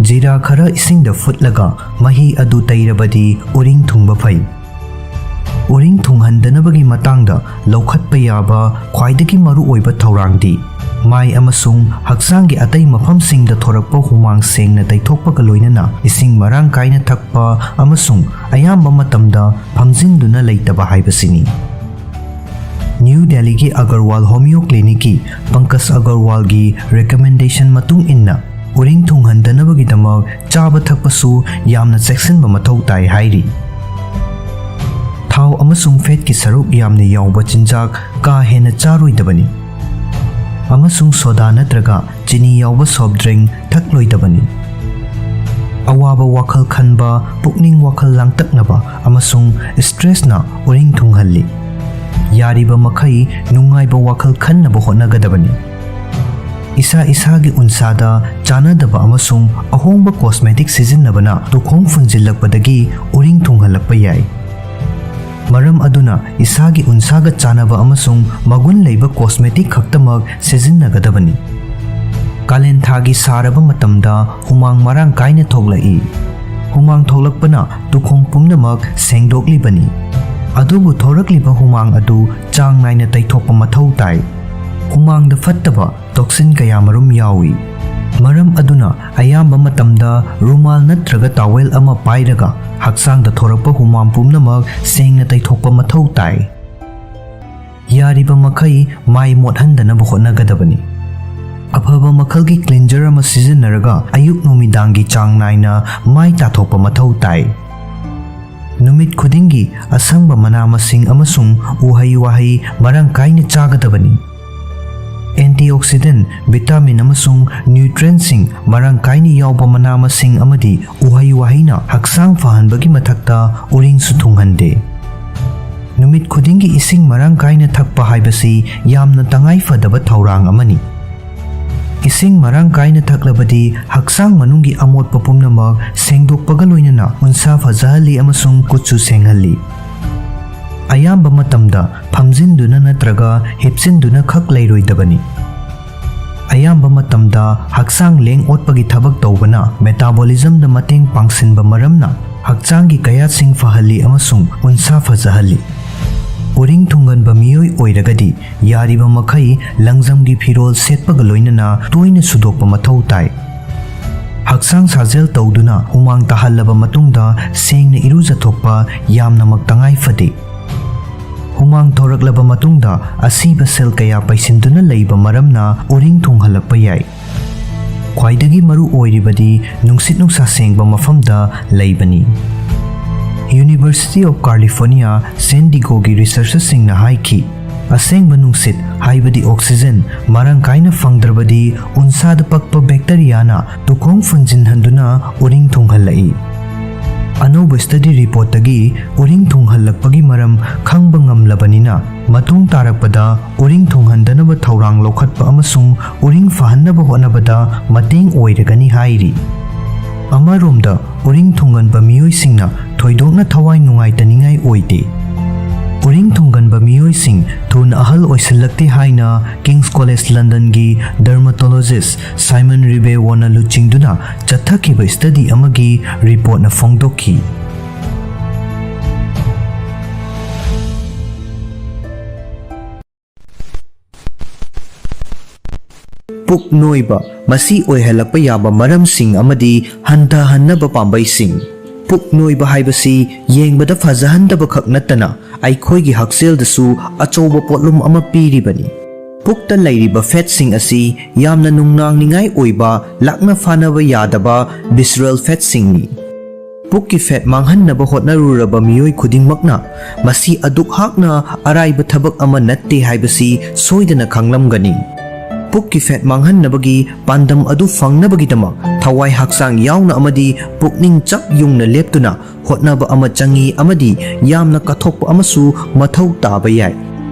ꯖꯤꯔꯥ ꯈꯔ ꯏꯁꯤꯡꯗ ꯐꯨꯠꯂꯒ ꯃꯍꯤ ꯑꯗꯨ ꯇꯩꯔꯕꯗꯤ ꯎꯔꯤꯡ ꯊꯨꯡꯕ ꯐꯩ꯫ ꯎꯔꯤꯡ ꯊꯨꯡꯍꯟꯗꯅꯕꯒꯤ ꯃꯇꯥꯡꯗ ꯂꯧꯈꯠꯄ ꯌꯥꯕ ꯈ꯭ꯋꯥꯏꯗꯒꯤ ꯃꯔꯨꯑꯣꯏꯕ ꯊꯧꯔꯥꯡꯗꯤ ꯃꯥꯏ ꯑꯃꯁꯨꯡ ꯍꯛꯆꯥꯡꯒꯤ ꯑꯇꯩ ꯃꯐꯝꯁꯤꯡꯗ ꯊꯣꯔꯛꯄ ꯍꯨꯃꯥꯡ ꯁꯦꯡꯅ ꯇꯩꯊꯣꯛꯄꯒ ꯂꯣꯏꯅꯅ ꯏꯁꯤꯡ ꯃꯔꯥꯡ ꯀꯥꯏꯅ ꯊꯛꯄ ꯑꯃꯁꯨꯡ ꯑꯌꯥꯝꯕ ꯃꯇꯝꯗ ꯐꯝꯖꯤꯟꯗꯨꯅ ꯂꯩꯇꯕ ꯍꯥꯏꯕꯁꯤꯅꯤ꯫ ꯅ꯭ꯌꯨ ꯗꯦꯜꯂꯤꯒꯤ ꯑꯒꯔꯋꯥꯜ ꯍꯣꯃꯤꯌꯣ ꯀ꯭ꯂꯤꯅꯤꯛꯀꯤ ꯄꯪꯀꯖ ꯑꯒꯔꯋꯥꯜꯒꯤ ꯔꯤꯀꯃꯦꯟꯗꯦꯁꯟ ꯃꯇꯨꯡ ꯏꯟꯅ ꯎꯔꯤꯡ ꯊꯨꯡꯍꯟꯗꯅꯕꯒꯤꯗꯃꯛ ꯆꯥꯕ ꯊꯛꯄꯁꯨ ꯌꯥꯝꯅ ꯆꯦꯛꯁꯤꯟꯕ ꯃꯊꯧ ꯇꯥꯏ ꯍꯥꯏꯔꯤ꯫ ꯊꯥꯎ ꯑꯃꯁꯨꯡ ꯐꯦꯠꯀꯤ ꯁꯔꯨꯛ ꯌꯥꯝꯅ ꯌꯥꯎꯕ ꯆꯤꯟꯖꯥꯛ ꯀꯥ ꯍꯦꯟꯅ ꯆꯥꯔꯣꯏꯗꯕꯅꯤ, ꯑꯃꯁꯨꯡ ꯁꯣꯗꯥ ꯅꯠꯇ꯭ꯔꯒ ꯆꯤꯅꯤ ꯌꯥꯎꯕ ꯁꯣꯐ ꯗ꯭ꯔꯤꯡ ꯊꯛꯂꯣꯏꯗꯕꯅꯤ꯫ ꯑꯋꯥꯕ ꯋꯥꯈꯜ ꯈꯟꯕ, ꯄꯨꯛꯅꯤꯡ ꯋꯥꯈꯜ ꯂꯥꯡꯇꯛꯅꯕ ꯑꯃꯁꯨꯡ ꯁ꯭ꯇ꯭ꯔꯦꯁꯅ ꯎꯔꯤꯡ ꯊꯨꯡꯍꯜꯂꯤ꯫ ꯌꯥꯔꯤꯕ ꯃꯈꯩ ꯅꯨꯡꯉꯥꯏꯕ ꯋꯥꯈꯜ ꯈꯟꯅꯕ ꯍꯣꯠꯅꯒꯗꯕꯅꯤ꯫ ꯏꯁꯥ ꯏꯁꯥꯒꯤ ꯎꯟꯁꯥꯗ ꯆꯥꯟꯅꯗꯕ ꯑꯃꯁꯨꯡ ꯑꯍꯣꯡꯕ ꯀꯣꯁꯃꯦꯇꯤꯛ ꯁꯤꯖꯤꯟꯅꯕꯅ ꯇꯨꯈꯣꯡ ꯐꯨꯟꯖꯤꯜꯂꯛꯄꯗꯒꯤ ꯎꯔꯤꯡ ꯊꯨꯡꯍꯜꯂꯛꯄ ꯌꯥꯏ꯫ ꯃꯔꯝ ꯑꯗꯨꯅ ꯏꯁꯥꯒꯤ ꯎꯟꯁꯥꯒ ꯆꯥꯟꯅꯕ ꯑꯃꯁꯨꯡ ꯃꯒꯨꯟ ꯂꯩꯕ ꯀꯣꯁꯃꯦꯇꯤꯛ ꯈꯛꯇꯃꯛ ꯁꯤꯖꯤꯟꯅꯒꯗꯕꯅꯤ꯫ ꯀꯥꯂꯦꯟ ꯊꯥꯒꯤ ꯁꯥꯔꯕ ꯃꯇꯝꯗ ꯍꯨꯃꯥꯡ ꯃꯔꯥꯡ ꯀꯥꯏꯅ ꯊꯣꯛꯂꯛꯏ꯫ ꯍꯨꯃꯥꯡ ꯊꯣꯛꯂꯛꯄꯅ ꯇꯨꯈꯣꯡ ꯄꯨꯝꯅꯃꯛ ꯁꯦꯡꯗꯣꯛꯂꯤꯕꯅꯤ꯫ ꯑꯗꯨꯕꯨ ꯊꯣꯔꯛꯂꯤꯕ ꯍꯨꯃꯥꯡ ꯑꯗꯨ ꯆꯥꯡ ꯅꯥꯏꯅ ꯇꯩꯊꯣꯛꯄ ꯃꯊꯧ ꯇꯥꯏ꯫ ꯍꯨꯃꯥꯡꯗ ꯐꯠꯇꯕ ꯇꯣꯛꯁꯤꯟ ꯀꯌꯥꯃꯔꯨꯝ ꯌꯥꯎꯏ꯫ ꯃꯔꯝ ꯑꯗꯨꯅ ꯑꯌꯥꯝꯕ ꯃꯇꯝꯗ ꯔꯨꯃꯥꯜ ꯅꯠꯇ꯭ꯔꯒ ꯇꯥꯋꯦꯜ ꯑꯃ ꯄꯥꯏꯔꯒ ꯍꯛꯆꯥꯡꯗ ꯊꯣꯔꯛꯄ ꯍꯨꯃꯥꯡ ꯄꯨꯝꯅꯃꯛ ꯁꯦꯡꯅ ꯇꯩꯊꯣꯛꯄ ꯃꯊꯧ ꯇꯥꯏ꯫ ꯌꯥꯔꯤꯕ ꯃꯈꯩ ꯃꯥꯏ ꯃꯣꯠꯍꯟꯗꯅꯕ ꯍꯣꯠꯅꯒꯗꯕꯅꯤ꯫ ꯑꯐꯕ ꯃꯈꯜꯒꯤ ꯀ꯭ꯂꯤꯟꯖꯔ ꯑꯃ ꯁꯤꯖꯤꯟꯅꯔꯒ ꯑꯌꯨꯛ ꯅꯨꯃꯤꯗꯥꯡꯒꯤ ꯆꯥꯡ ꯅꯥꯏꯅ ꯃꯥꯏ ꯇꯥꯊꯣꯛꯄ ꯃꯊꯧ ꯇꯥꯏ꯫ ꯅꯨꯃꯤꯠ ꯈꯨꯗꯤꯡꯒꯤ ꯑꯁꯪꯕ ꯃꯅꯥ ꯃꯁꯤꯡ ꯑꯃꯁꯨꯡ ꯎꯍꯩ ꯋꯥꯍꯩ ꯃꯔꯥꯡ ꯀꯥꯏꯅ ꯆꯥꯒꯗꯕꯅꯤ꯫ ꯑꯦꯟꯇꯤꯑꯣꯛꯁꯤꯗꯦꯟ, ꯚꯤꯇꯥꯃꯤꯟ ꯑꯃꯁꯨꯡ ꯅ꯭ꯌꯨꯇ꯭ꯔꯦꯟꯁꯤꯡ ꯃꯔꯥꯡ ꯀꯥꯏꯅ ꯌꯥꯎꯕ ꯃꯅꯥ ꯃꯁꯤꯡ ꯑꯃꯗꯤ ꯎꯍꯩ ꯋꯥꯍꯩꯅ ꯍꯛꯆꯥꯡ ꯐꯍꯟꯕꯒꯤ ꯃꯊꯛꯇ ꯎꯔꯤꯡꯁꯨ ꯊꯨꯡꯍꯟꯗꯦ꯫ ꯅꯨꯃꯤꯠ ꯈꯨꯗꯤꯡꯒꯤ ꯏꯁꯤꯡ ꯃꯔꯥꯡ ꯀꯥꯏꯅ ꯊꯛꯄ ꯍꯥꯏꯕꯁꯤ ꯌꯥꯝꯅ ꯇꯉꯥꯏ ꯐꯗꯕ ꯊꯧꯔꯥꯡ ꯑꯃꯅꯤ꯫ ꯏꯁꯤꯡ ꯃꯔꯥꯡ ꯀꯥꯏꯅ ꯊꯛꯂꯕꯗꯤ ꯍꯛꯆꯥꯡ ꯃꯅꯨꯡꯒꯤ ꯑꯃꯣꯠꯄ ꯄꯨꯝꯅꯃꯛ ꯁꯦꯡꯗꯣꯛꯄꯒ ꯂꯣꯏꯅꯅ ꯎꯟꯁꯥ ꯐꯖꯍꯜꯂꯤ ꯑꯃꯁꯨꯡ ꯀꯨꯠꯁꯨ ꯁꯦꯡꯍꯜꯂꯤ꯫ ꯑꯌꯥꯝꯕ ꯃꯇꯝꯗ ꯐꯝꯖꯤꯟꯗꯨꯅ ꯅꯠꯇ꯭ꯔꯒ ꯍꯤꯞꯆꯤꯟꯗꯨꯅ ꯈꯛ ꯂꯩꯔꯣꯏꯗꯕꯅꯤ꯫ ꯑꯌꯥꯝꯕ ꯃꯇꯝꯗ ꯍꯛꯆꯥꯡ ꯂꯦꯡ ꯑꯣꯠꯄꯒꯤ ꯊꯕꯛ ꯇꯧꯕꯅ ꯃꯦꯇꯥꯕꯣꯂꯤꯖꯝꯗ ꯃꯇꯦꯡ ꯄꯥꯡꯁꯤꯟꯕ ꯃꯔꯝꯅ ꯍꯛꯆꯥꯡꯒꯤ ꯀꯌꯥꯠꯁꯤꯡ ꯐꯍꯜꯂꯤ ꯑꯃꯁꯨꯡ ꯎꯟꯁꯥ ꯐꯖꯍꯜꯂꯤ꯫ ꯎꯔꯤꯡ ꯊꯨꯡꯒꯟꯕ ꯃꯤꯑꯣꯏ ꯑꯣꯏꯔꯒꯗꯤ ꯌꯥꯔꯤꯕ ꯃꯈꯩ ꯂꯪꯖꯝꯒꯤ ꯐꯤꯔꯣꯜ ꯁꯦꯠꯄꯒ ꯂꯣꯏꯅꯅ ꯇꯣꯏꯅ ꯁꯨꯗꯣꯛꯄ ꯃꯊꯧ ꯇꯥꯏ꯫ ꯍꯛꯆꯥꯡ ꯁꯥꯖꯦꯜ ꯇꯧꯗꯨꯅ ꯍꯨꯃꯥꯡ ꯇꯥꯍꯜꯂꯕ ꯃꯇꯨꯡꯗ ꯁꯦꯡꯅ ꯏꯔꯨꯖꯊꯣꯛꯄ ꯌꯥꯝꯅꯃꯛ ꯇꯉꯥꯏ ꯐꯗꯦ꯫ ꯍꯨꯃꯥꯡ ꯊꯣꯔꯛꯂꯕ ꯃꯇꯨꯡꯗ ꯑꯁꯤꯕ ꯁꯦꯜ ꯀꯌꯥ ꯄꯩꯁꯤꯟꯗꯨꯅ ꯂꯩꯕ ꯃꯔꯝꯅ ꯎꯔꯤꯡ ꯊꯨꯡꯍꯜꯂꯛꯄ ꯌꯥꯏ꯫ ꯈ꯭ꯋꯥꯏꯗꯒꯤ ꯃꯔꯨ ꯑꯣꯏꯔꯤꯕꯗꯤ ꯅꯨꯡꯁꯤꯠ ꯅꯨꯡꯁꯥ ꯁꯦꯡꯕ ꯃꯐꯝꯗ ꯂꯩꯕꯅꯤ꯫ University of California, San Diegoꯒꯤ researcherꯁꯤꯡꯅ ꯍꯥꯏꯈꯤ, ꯑꯁꯦꯡꯕ ꯅꯨꯡꯁꯤꯠ, ꯍꯥꯏꯕꯗꯤ oxygen, ꯃꯔꯥꯡ ꯀꯥꯏꯅ ꯐꯪꯗ꯭ꯔꯕꯗꯤ ꯎꯟꯁꯥꯗ ꯄꯛꯄ bacteriaꯅ ꯇꯨꯈꯣꯡ ꯐꯨꯟꯖꯤꯟꯍꯟꯗꯨꯅ ꯎꯔꯤꯡ ꯊꯨꯡꯍꯜꯂꯛꯏ꯫ ꯑꯅꯧꯕ study reportꯇꯒꯤ ꯎꯔꯤꯡ ꯊꯨꯡꯍꯜꯂꯛꯄꯒꯤ ꯃꯔꯝ ꯈꯪꯕ ꯉꯝꯂꯕꯅꯤꯅ, ꯃꯇꯨꯡ ꯇꯥꯔꯛꯄꯗ ꯎꯔꯤꯡ ꯊꯨꯡꯍꯟꯗꯅꯕ ꯊꯧꯔꯥꯡ ꯂꯧꯈꯠꯄ ꯑꯃꯁꯨꯡ ꯎꯔꯤꯡ ꯐꯍꯟꯅꯕ ꯍꯣꯠꯅꯕꯗ ꯃꯇꯦꯡ ꯑꯣꯏꯔꯒꯅꯤ ꯍꯥꯏꯔꯤ꯫ ꯑꯃꯔꯣꯝꯗ, ꯎꯔꯤꯡ ꯊꯨꯡꯒꯟꯕ ꯃꯤꯑꯣꯏꯁꯤꯡꯅ ꯊꯣꯏꯗꯣꯛꯅ ꯊꯋꯥꯏ ꯅꯨꯡꯉꯥꯏꯇꯅꯤꯡꯉꯥꯏ ꯑꯣꯏꯗꯦ꯫ ꯎꯔꯤꯡ ꯊꯨꯡꯒꯟꯕ ꯃꯤꯑꯣꯏꯁꯤꯡ ꯊꯨꯅ ꯑꯍꯜ ꯑꯣꯏꯁꯤꯜꯂꯛꯇꯦ ꯍꯥꯏꯅ King's College Londonꯒꯤ dermatologist Simon Ribeauvona ꯂꯨꯆꯤꯡꯗꯨꯅ ꯆꯠꯊꯈꯤꯕ study ꯑꯃꯒꯤ reportꯅ ꯐꯣꯡꯗꯣꯛꯈꯤ꯫ ꯄꯨꯛ ꯅꯣꯏꯕ, ꯃꯁꯤ ꯑꯣꯏꯍꯜꯂꯛꯄ ꯌꯥꯕ ꯃꯔꯝꯁꯤꯡ ꯑꯃꯗꯤ ꯍꯟꯊꯍꯟꯅꯕ ꯄꯥꯝꯕꯩꯁꯤꯡ꯫ ꯄꯨꯛ ꯅꯣꯏꯕ ꯍꯥꯏꯕꯁꯤ ꯌꯦꯡꯕꯗ ꯐꯖꯍꯟꯗꯕ ꯈꯛ ꯅꯠꯇꯅ, ꯑꯩꯈꯣꯏꯒꯤ ꯍꯛꯁꯦꯜꯗꯁꯨ ꯑꯆꯧꯕ ꯄꯣꯠꯂꯨꯝ ꯑꯃ ꯄꯤꯔꯤꯕꯅꯤ꯫ ꯄꯨꯛꯇ ꯂꯩꯔꯤꯕ fatꯁꯤꯡ ꯑꯁꯤ ꯌꯥꯝꯅ ꯅꯨꯡꯅꯥꯡꯅꯤꯡꯉꯥꯏ ꯑꯣꯏꯕ ꯂꯥꯛꯅ ꯐꯥꯅꯕ ꯌꯥꯗꯕ visceral fatꯁꯤꯡꯅꯤ꯫ ꯄꯨꯛꯀꯤ fat ꯃꯥꯡꯍꯟꯅꯕ ꯍꯣꯠꯅꯔꯨꯔꯕ ꯃꯤꯑꯣꯏ ꯈꯨꯗꯤꯡꯃꯛꯅ ꯃꯁꯤ ꯑꯗꯨꯛ ꯍꯥꯛꯅ ꯑꯔꯥꯏꯕ ꯊꯕꯛ ꯑꯃ ꯅꯠꯇꯦ ꯍꯥꯏꯕꯁꯤ ꯁꯣꯏꯗꯅ ꯈꯪꯂꯝꯒꯅꯤ꯫ ꯄꯨꯛꯀꯤ fat ꯃꯥꯡꯍꯟꯅꯕꯒꯤ ꯄꯥꯟꯗꯝ ꯑꯗꯨ ꯐꯪꯅꯕꯒꯤꯗꯃꯛ ꯊꯋꯥꯏ ꯍꯛꯆꯥꯡ ꯌꯥꯎꯅ ꯑꯃꯗꯤ ꯄꯨꯛꯅꯤꯡ ꯆꯞ ꯌꯨꯡꯅ ꯂꯦꯞꯇꯨꯅ ꯍꯣꯠꯅꯕ ꯑꯃ ꯆꯪꯏ ꯑꯃꯗꯤ ꯌꯥꯝꯅ ꯀꯠꯊꯣꯛꯄ ꯑꯃꯁꯨ ꯃꯊꯧ ꯇꯥꯕ ꯌꯥꯏ꯫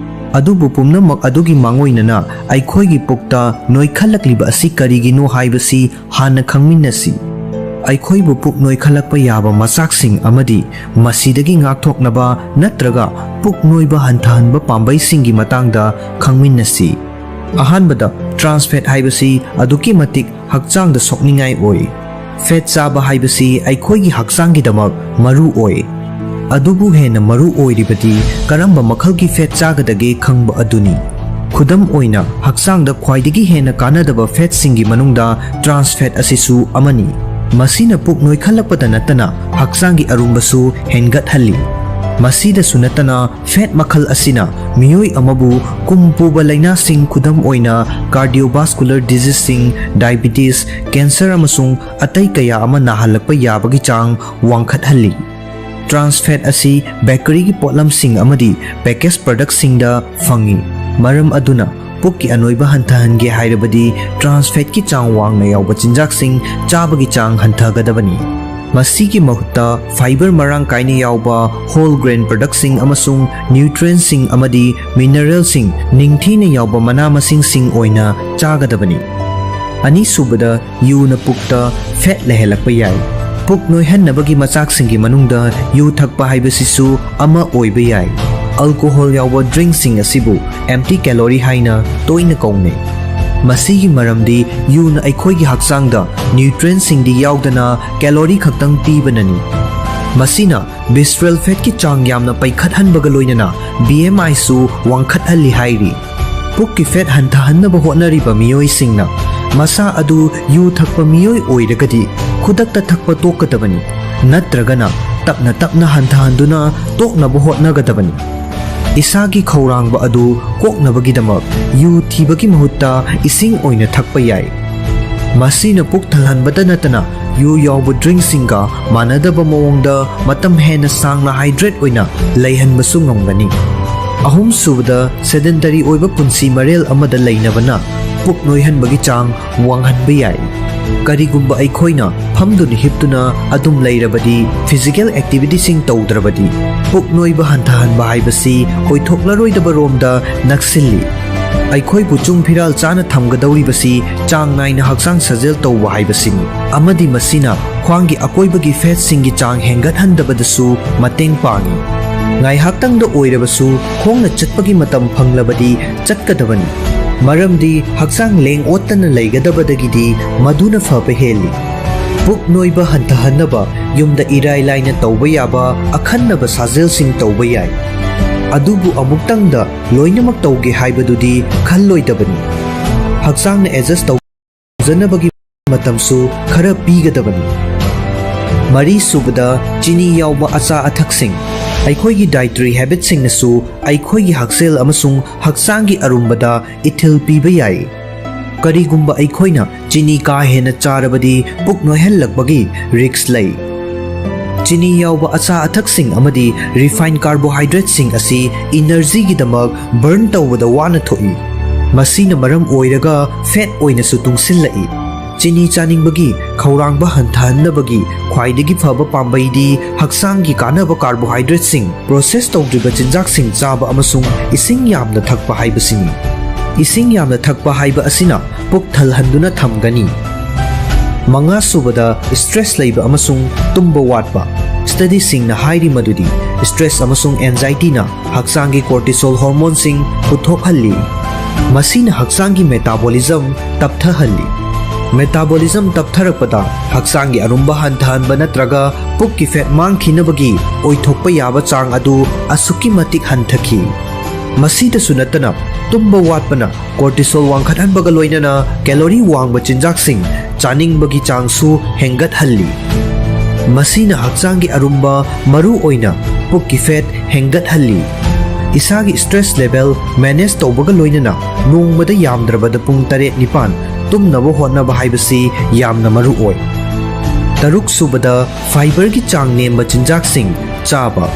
ꯑꯗꯨꯕꯨ ꯄꯨꯝꯅꯃꯛ ꯑꯗꯨꯒꯤ ꯃꯥꯡꯑꯣꯏꯅꯅ ꯑꯩꯈꯣꯏꯒꯤ ꯄꯨꯛꯇ ꯅꯣꯏꯈꯠꯂꯛꯂꯤꯕ ꯑꯁꯤ ꯀꯔꯤꯒꯤꯅꯣ ꯍꯥꯏꯕꯁꯤ ꯍꯥꯟꯅ ꯈꯪꯃꯤꯟꯅꯁꯤ꯫ ꯑꯩꯈꯣꯏꯕꯨ ꯄꯨꯛ ꯅꯣꯏꯈꯠꯂꯛꯄ ꯌꯥꯕ ꯃꯆꯥꯛꯁꯤꯡ ꯑꯃꯗꯤ ꯃꯁꯤꯗꯒꯤ ꯉꯥꯛꯊꯣꯛꯅꯕ ꯅꯠꯇ꯭ꯔꯒ ꯄꯨꯛ ꯅꯣꯏꯕ ꯍꯟꯊꯍꯟꯕ ꯄꯥꯝꯕꯩꯁꯤꯡꯒꯤ ꯃꯇꯥꯡꯗ ꯈꯪꯃꯤꯟꯅꯁꯤ꯫ ꯑꯍꯥꯟꯕꯗ, trans fat ꯍꯥꯏꯕꯁꯤ ꯑꯗꯨꯛꯀꯤ ꯃꯇꯤꯛ ꯍꯛꯆꯥꯡꯗ ꯁꯣꯛꯅꯤꯡꯉꯥꯏ ꯑꯣꯏ꯫ Fat ꯆꯥꯕ ꯍꯥꯏꯕꯁꯤ ꯑꯩꯈꯣꯏꯒꯤ ꯍꯛꯆꯥꯡꯒꯤꯗꯃꯛ ꯃꯔꯨ ꯑꯣꯏ꯫ ꯑꯗꯨꯕꯨ ꯍꯦꯟꯅ ꯃꯔꯨ ꯑꯣꯏꯔꯤꯕꯗꯤ ꯀꯔꯝꯕ ꯃꯈꯜꯒꯤ fat ꯆꯥꯒꯗꯒꯦ ꯈꯪꯕ ꯑꯗꯨꯅꯤ꯫ ꯈꯨꯗꯝ ꯑꯣꯏꯅ, ꯍꯛꯆꯥꯡꯗ ꯈ꯭ꯋꯥꯏꯗꯒꯤ ꯍꯦꯟꯅ ꯀꯥꯟꯅꯗꯕ fatꯁꯤꯡꯒꯤ ꯃꯅꯨꯡꯗ trans fat ꯑꯁꯤꯁꯨ ꯑꯃꯅꯤ꯫ ꯃꯁꯤꯅ ꯄꯨꯛ ꯅꯣꯏꯈꯠꯂꯛꯄꯗ ꯅꯠꯇꯅ ꯍꯛꯆꯥꯡꯒꯤ ꯑꯔꯨꯝꯕꯁꯨ ꯍꯦꯟꯒꯠꯍꯜꯂꯤ꯫ ꯃꯁꯤꯗꯁꯨ ꯅꯠꯇꯅ, fat ꯃꯈꯜ ꯑꯁꯤꯅ ꯃꯤꯑꯣꯏ ꯑꯃꯕꯨ ꯀꯨꯝ ꯄꯨꯕ ꯂꯥꯏꯅꯥꯁꯤꯡ, ꯈꯨꯗꯝ ꯑꯣꯏꯅ cardiovascular diseaseꯁꯤꯡ, diabetes, cancer ꯑꯃꯁꯨꯡ ꯑꯇꯩ ꯀꯌꯥ ꯑꯃ ꯅꯥꯍꯜꯂꯛꯄ ꯌꯥꯕꯒꯤ ꯆꯥꯡ ꯋꯥꯡꯈꯠꯍꯜꯂꯤ꯫ Trans fat ꯑꯁꯤ ꯕꯦꯀꯔꯤꯒꯤ ꯄꯣꯠꯂꯝꯁꯤꯡ ꯑꯃꯗꯤ package productꯁꯤꯡꯗ ꯐꯪꯏ꯫ ꯃꯔꯝ ꯑꯗꯨꯅ ꯄꯨꯛꯀꯤ ꯑꯅꯣꯏꯕ ꯍꯟꯊꯍꯟꯒꯦ ꯍꯥꯏꯔꯕꯗꯤ trans fatꯀꯤ ꯆꯥꯡ ꯋꯥꯡꯅ ꯌꯥꯎꯕ ꯆꯤꯟꯖꯥꯛꯁꯤꯡ ꯆꯥꯕꯒꯤ ꯆꯥꯡ ꯍꯟꯊꯒꯗꯕꯅꯤ꯫ ꯃꯁꯤꯒꯤ ꯃꯍꯨꯠꯇ fiber ꯃꯔꯥꯡ ꯀꯥꯏꯅ ꯌꯥꯎꯕ whole grain productꯁꯤꯡ ꯑꯃꯁꯨꯡ nutrientꯁꯤꯡ ꯑꯃꯗꯤ mineralꯁꯤꯡ ꯅꯤꯡꯊꯤꯅ ꯌꯥꯎꯕ ꯃꯅꯥ ꯃꯁꯤꯡꯁꯤꯡ ꯑꯣꯏꯅ ꯆꯥꯒꯗꯕꯅꯤ꯫ ꯑꯅꯤꯁꯨꯕꯗ, ꯌꯨꯅ ꯄꯨꯛꯇ fat ꯂꯩꯍꯜꯂꯛꯄ ꯌꯥꯏ꯫ ꯄꯨꯛ ꯅꯣꯏꯍꯟꯅꯕꯒꯤ ꯃꯆꯥꯛꯁꯤꯡꯒꯤ ꯃꯅꯨꯡꯗ ꯌꯨ ꯊꯛꯄ ꯍꯥꯏꯕꯁꯤꯁꯨ ꯑꯃ ꯑꯣꯏꯕ ꯌꯥꯏ꯫ Alcohol ꯌꯥꯎꯕ drinkꯁꯤꯡ ꯑꯁꯤꯕꯨ empty calorie ꯍꯥꯏꯅ ꯇꯣꯏꯅ ꯀꯧꯅꯩ꯫ ꯃꯁꯤꯒꯤ ꯃꯔꯝꯗꯤ ꯌꯨꯅ ꯑꯩꯈꯣꯏꯒꯤ ꯍꯛꯆꯥꯡꯗ nutrientꯁꯤꯡꯗꯤ ꯌꯥꯎꯗꯅ calorie ꯈꯛꯇꯪ ꯄꯤꯕꯅꯅꯤ꯫ ꯃꯁꯤꯅ visceral fatꯀꯤ ꯆꯥꯡ ꯌꯥꯝꯅ ꯄꯩꯈꯠꯍꯟꯕꯒ ꯂꯣꯏꯅꯅ B M Iꯁꯨ ꯋꯥꯡꯈꯠꯍꯜꯂꯤ ꯍꯥꯏꯔꯤ꯫ ꯄꯨꯛꯀꯤ fat ꯍꯟꯊꯍꯟꯅꯕ ꯍꯣꯠꯅꯔꯤꯕ ꯃꯤꯑꯣꯏꯁꯤꯡꯅ ꯃꯁꯥ ꯑꯗꯨ ꯌꯨ ꯊꯛꯄ ꯃꯤꯑꯣꯏ ꯑꯣꯏꯔꯒꯗꯤ ꯈꯨꯗꯛꯇ ꯊꯛꯄ ꯇꯣꯛꯀꯗꯕꯅꯤ, ꯅꯠꯇ꯭ꯔꯒꯅ ꯇꯞꯅ ꯇꯞꯅ ꯍꯟꯊꯍꯟꯗꯨꯅ ꯇꯣꯛꯅꯕ ꯍꯣꯠꯅꯒꯗꯕꯅꯤ꯫ ꯏꯁꯥꯒꯤ ꯈꯧꯔꯥꯡꯕ ꯑꯗꯨ ꯀꯣꯛꯅꯕꯒꯤꯗꯃꯛ ꯌꯨ ꯊꯤꯕꯒꯤ ꯃꯍꯨꯠꯇ ꯏꯁꯤꯡ ꯑꯣꯏꯅ ꯊꯛꯄ ꯌꯥꯏ꯫ ꯃꯁꯤꯅ ꯄꯨꯛ ꯊꯜꯍꯟꯕꯇ ꯅꯠꯇꯅ ꯌꯨ ꯌꯥꯎꯕ drinkꯁꯤꯡꯒ ꯃꯥꯟꯅꯗꯕ ꯃꯑꯣꯡꯗ ꯃꯇꯝ ꯍꯦꯟꯅ ꯁꯥꯡꯅ hydrate ꯑꯣꯏꯅ ꯂꯩꯍꯟꯕꯁꯨ ꯉꯝꯒꯅꯤ꯫ ꯑꯍꯨꯝꯁꯨꯕꯗ, sedentary ꯑꯣꯏꯕ ꯄꯨꯟꯁꯤ ꯃꯔꯦꯜ ꯑꯃꯗ ꯂꯩꯅꯕꯅ ꯄꯨꯛ ꯅꯣꯏꯍꯟꯕꯒꯤ ꯆꯥꯡ ꯋꯥꯡꯍꯟꯕ ꯌꯥꯏ꯫ ꯀꯔꯤꯒꯨꯝꯕ ꯑꯩꯈꯣꯏꯅ ꯐꯝꯗꯨꯅ ꯍꯤꯞꯇꯨꯅ ꯑꯗꯨꯝ ꯂꯩꯔꯕꯗꯤ physical activityꯁꯤꯡ ꯇꯧꯗ꯭ꯔꯕꯗꯤ ꯄꯨꯛ ꯅꯣꯏꯕ ꯍꯟꯊꯍꯟꯕ ꯍꯥꯏꯕꯁꯤ ꯑꯣꯏꯊꯣꯛꯂꯔꯣꯏꯗꯕ ꯔꯣꯝꯗ ꯅꯛꯁꯤꯜꯂꯤ꯫ ꯑꯩꯈꯣꯏꯕꯨ ꯆꯨꯡ ꯐꯤꯔꯥꯜ ꯆꯥꯅ ꯊꯝꯒꯗꯧꯔꯤꯕꯁꯤ ꯆꯥꯡ ꯅꯥꯏꯅ ꯍꯛꯆꯥꯡ ꯁꯥꯖꯦꯜ ꯇꯧꯕ ꯍꯥꯏꯕꯁꯤꯅꯤ, ꯑꯃꯗꯤ ꯃꯁꯤꯅ ꯈ꯭ꯋꯥꯡꯒꯤ ꯑꯀꯣꯏꯕꯒꯤ fatꯁꯤꯡꯒꯤ ꯆꯥꯡ ꯍꯦꯟꯒꯠꯍꯟꯗꯕꯗꯁꯨ ꯃꯇꯦꯡ ꯄꯥꯡꯏ꯫ ꯉꯥꯏꯍꯥꯛꯇꯪꯗ ꯑꯣꯏꯔꯕꯁꯨ ꯈꯣꯡꯅ ꯆꯠꯄꯒꯤ ꯃꯇꯝ ꯐꯪꯂꯕꯗꯤ ꯆꯠꯀꯗꯕꯅꯤ, ꯃꯔꯝꯗꯤ ꯍꯛꯆꯥꯡ ꯂꯦꯡ ꯑꯣꯠꯇꯅ ꯂꯩꯒꯗꯕꯗꯒꯤꯗꯤ ꯃꯗꯨꯅ ꯐꯕ ꯍꯦꯜꯂꯤ꯫ ꯄꯨꯛ ꯅꯣꯏꯕ ꯍꯟꯊꯍꯟꯅꯕ ꯌꯨꯝꯗ ꯏꯔꯥꯏ ꯂꯥꯏꯅ ꯇꯧꯕ ꯌꯥꯕ ꯑꯈꯟꯅꯕ ꯁꯥꯖꯦꯜꯁꯤꯡ ꯇꯧꯕ ꯌꯥꯏ꯫ ꯑꯗꯨꯕꯨ ꯑꯃꯨꯛꯇꯪꯗ ꯂꯣꯏꯅꯃꯛ ꯇꯧꯒꯦ ꯍꯥꯏꯕꯗꯨꯗꯤ ꯈꯜꯂꯣꯏꯗꯕꯅꯤ꯫ ꯍꯛꯆꯥꯡꯅ adjust ꯇꯧꯖꯅꯕꯒꯤ ꯃꯇꯝꯁꯨ ꯈꯔ ꯄꯤꯒꯗꯕꯅꯤ꯫ ꯃꯔꯤꯁꯨꯕꯗ, ꯆꯤꯅꯤ ꯌꯥꯎꯕ ꯑꯆꯥ ꯑꯊꯛꯁꯤꯡ꯫ ꯑꯩꯈꯣꯏꯒꯤ dietary habitꯁꯤꯡꯅꯁꯨ ꯑꯩꯈꯣꯏꯒꯤ ꯍꯛꯁꯦꯜ ꯑꯃꯁꯨꯡ ꯍꯛꯆꯥꯡꯒꯤ ꯑꯔꯨꯝꯕꯗ ꯏꯊꯤꯜ ꯄꯤꯕ ꯌꯥꯏ꯫ ꯀꯔꯤꯒꯨꯝꯕ ꯑꯩꯈꯣꯏꯅ ꯆꯤꯅꯤ ꯀꯥ ꯍꯦꯟꯅ ꯆꯥꯔꯕꯗꯤ ꯄꯨꯛ ꯅꯣꯏꯍꯜꯂꯛꯄꯒꯤ risk ꯂꯩ꯫ ꯆꯤꯅꯤ ꯌꯥꯎꯕ ꯑꯆꯥ ꯑꯊꯛꯁꯤꯡ ꯑꯃꯗꯤ refined carbohydrateꯁꯤꯡ ꯑꯁꯤ energyꯒꯤꯗꯃꯛ burn ꯇꯧꯕꯗ ꯋꯥꯅ ꯊꯣꯛꯏ꯫ ꯃꯁꯤꯅ ꯃꯔꯝ ꯑꯣꯏꯔꯒ fat ꯑꯣꯏꯅꯁꯨ ꯇꯨꯡꯁꯤꯜꯂꯛꯏ꯫ ꯆꯤꯅꯤ ꯆꯥꯅꯤꯡꯕꯒꯤ ꯈꯧꯔꯥꯡꯕ ꯍꯟꯊꯍꯟꯅꯕꯒꯤ ꯈ꯭ꯋꯥꯏꯗꯒꯤ ꯐꯕ ꯄꯥꯝꯕꯩꯗꯤ ꯍꯛꯆꯥꯡꯒꯤ ꯀꯥꯟꯅꯕ carbohydrateꯁꯤꯡ, process ꯇꯧꯗ꯭ꯔꯤꯕ ꯆꯤꯟꯖꯥꯛꯁꯤꯡ ꯆꯥꯕ ꯑꯃꯁꯨꯡ ꯏꯁꯤꯡ ꯌꯥꯝꯅ ꯊꯛꯄ ꯍꯥꯏꯕꯁꯤꯅꯤ꯫ ꯏꯁꯤꯡ ꯌꯥꯝꯅ ꯊꯛꯄ ꯍꯥꯏꯕ ꯑꯁꯤꯅ ꯄꯨꯛ ꯊꯜꯍꯟꯗꯨꯅ ꯊꯝꯒꯅꯤ꯫ ꯃꯉꯥꯁꯨꯕꯗ, stress ꯂꯩꯕ ꯑꯃꯁꯨꯡ ꯇꯨꯝꯕ ꯋꯥꯠꯄ꯫ Studyꯁꯤꯡꯅ ꯍꯥꯏꯔꯤ ꯃꯗꯨꯗꯤ stress ꯑꯃꯁꯨꯡ anxietyꯅ ꯍꯛꯆꯥꯡꯒꯤ cortisol hormoneꯁꯤꯡ ꯄꯨꯊꯣꯛꯍꯜꯂꯤ꯫ ꯃꯁꯤꯅ ꯍꯛꯆꯥꯡꯒꯤ metabolism ꯇꯞꯊꯍꯜꯂꯤ꯫ Metabolism ꯇꯞꯊꯔꯛꯄꯗ ꯍꯛꯆꯥꯡꯒꯤ ꯑꯔꯨꯝꯕ ꯍꯟꯊꯍꯟꯕ ꯅꯠꯇ꯭ꯔꯒ ꯄꯨꯛꯀꯤ fat ꯃꯥꯡꯈꯤꯅꯕꯒꯤ ꯑꯣꯏꯊꯣꯛꯄ ꯌꯥꯕ ꯆꯥꯡ ꯑꯗꯨ ꯑꯁꯨꯛꯀꯤ ꯃꯇꯤꯛ ꯍꯟꯊꯈꯤ꯫ ꯃꯁꯤꯗꯁꯨ ꯅꯠꯇꯅ, ꯇꯨꯝꯕ ꯋꯥꯠꯄꯅ cortisol ꯋꯥꯡꯈꯠꯍꯟꯕꯒ ꯂꯣꯏꯅꯅ calorie ꯋꯥꯡꯕ ꯆꯤꯟꯖꯥꯛꯁꯤꯡ ꯆꯥꯅꯤꯡꯕꯒꯤ ꯆꯥꯡꯁꯨ ꯍꯦꯟꯒꯠꯍꯜꯂꯤ꯫ ꯃꯁꯤꯅ ꯍꯛꯆꯥꯡꯒꯤ ꯑꯔꯨꯝꯕ, ꯃꯔꯨ ꯑꯣꯏꯅ ꯄꯨꯛꯀꯤ fat ꯍꯦꯟꯒꯠꯍꯜꯂꯤ꯫ ꯏꯁꯥꯒꯤ stress level manage ꯇꯧꯕꯒ ꯂꯣꯏꯅꯅ ꯅꯣꯡꯃꯗ ꯌꯥꯝꯗ꯭ꯔꯕꯗ ꯄꯨꯡ ꯇꯔꯦꯠ ꯅꯤꯄꯥꯟ ꯇꯨꯝꯅꯕ ꯍꯣꯠꯅꯕ ꯍꯥꯏꯕꯁꯤ ꯌꯥꯝꯅ ꯃꯔꯨ ꯑꯣꯏ꯫ ꯇꯔꯨꯛ ꯁꯨꯕꯗ, fiberꯒꯤ ꯆꯥꯡ ꯅꯦꯝꯕ ꯆꯤꯟꯖꯥꯛꯁꯤꯡ ꯆꯥꯕ꯫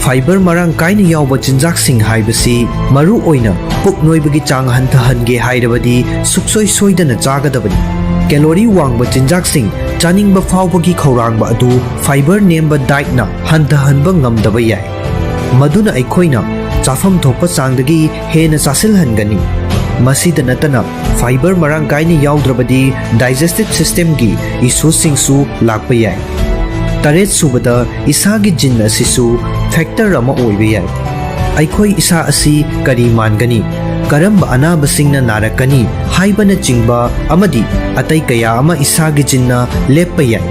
Fiber ꯃꯔꯥꯡ ꯀꯥꯏꯅ ꯌꯥꯎꯕ ꯆꯤꯟꯖꯥꯛꯁꯤꯡ ꯍꯥꯏꯕꯁꯤ ꯃꯔꯨ ꯑꯣꯏꯅ ꯄꯨꯛ ꯅꯣꯏꯕꯒꯤ ꯆꯥꯡ ꯍꯟꯊꯍꯟꯒꯦ ꯍꯥꯏꯔꯕꯗꯤ ꯁꯨꯛꯁꯣꯏ ꯁꯣꯏꯗꯅ ꯆꯥꯒꯗꯕꯅꯤ꯫ Calorie ꯋꯥꯡꯕ ꯆꯤꯟꯖꯥꯛꯁꯤꯡ ꯆꯥꯅꯤꯡꯕ ꯐꯥꯎꯕꯒꯤ ꯈꯧꯔꯥꯡꯕ ꯑꯗꯨ fiber ꯅꯦꯝꯕ dietꯅ ꯍꯟꯊꯍꯟꯕ ꯉꯝꯗꯕ ꯌꯥꯏ꯫ ꯃꯗꯨꯅ ꯑꯩꯈꯣꯏꯅ ꯆꯥꯐꯝ ꯊꯣꯛꯄ ꯆꯥꯡꯗꯒꯤ ꯍꯦꯟꯅ ꯆꯥꯁꯤꯜꯍꯟꯒꯅꯤ꯫ ꯃꯁꯤꯗ ꯅꯠꯇꯅ, fiber ꯃꯔꯥꯡ ꯀꯥꯏꯅ ꯌꯥꯎꯗ꯭ꯔꯕꯗꯤ digestive systemꯒꯤ issueꯁꯤꯡꯁꯨ ꯂꯥꯛꯄ ꯌꯥꯏ꯫ ꯇꯔꯦꯠ ꯁꯨꯕꯗ, ꯏꯁꯥꯒꯤ gene ꯑꯁꯤꯁꯨ factor ꯑꯃ ꯑꯣꯏꯕ ꯌꯥꯏ꯫ ꯑꯩꯈꯣꯏ ꯏꯁꯥ ꯑꯁꯤ ꯀꯔꯤ ꯃꯥꯟꯒꯅꯤ, ꯀꯔꯝꯕ ꯑꯅꯥꯕꯁꯤꯡꯅ ꯅꯥꯔꯛꯀꯅꯤ ꯍꯥꯏꯕꯅꯆꯤꯡꯕ ꯑꯃꯗꯤ ꯑꯇꯩ ꯀꯌꯥ ꯑꯃ ꯏꯁꯥꯒꯤ geneꯅ ꯂꯦꯞꯄ ꯌꯥꯏ꯫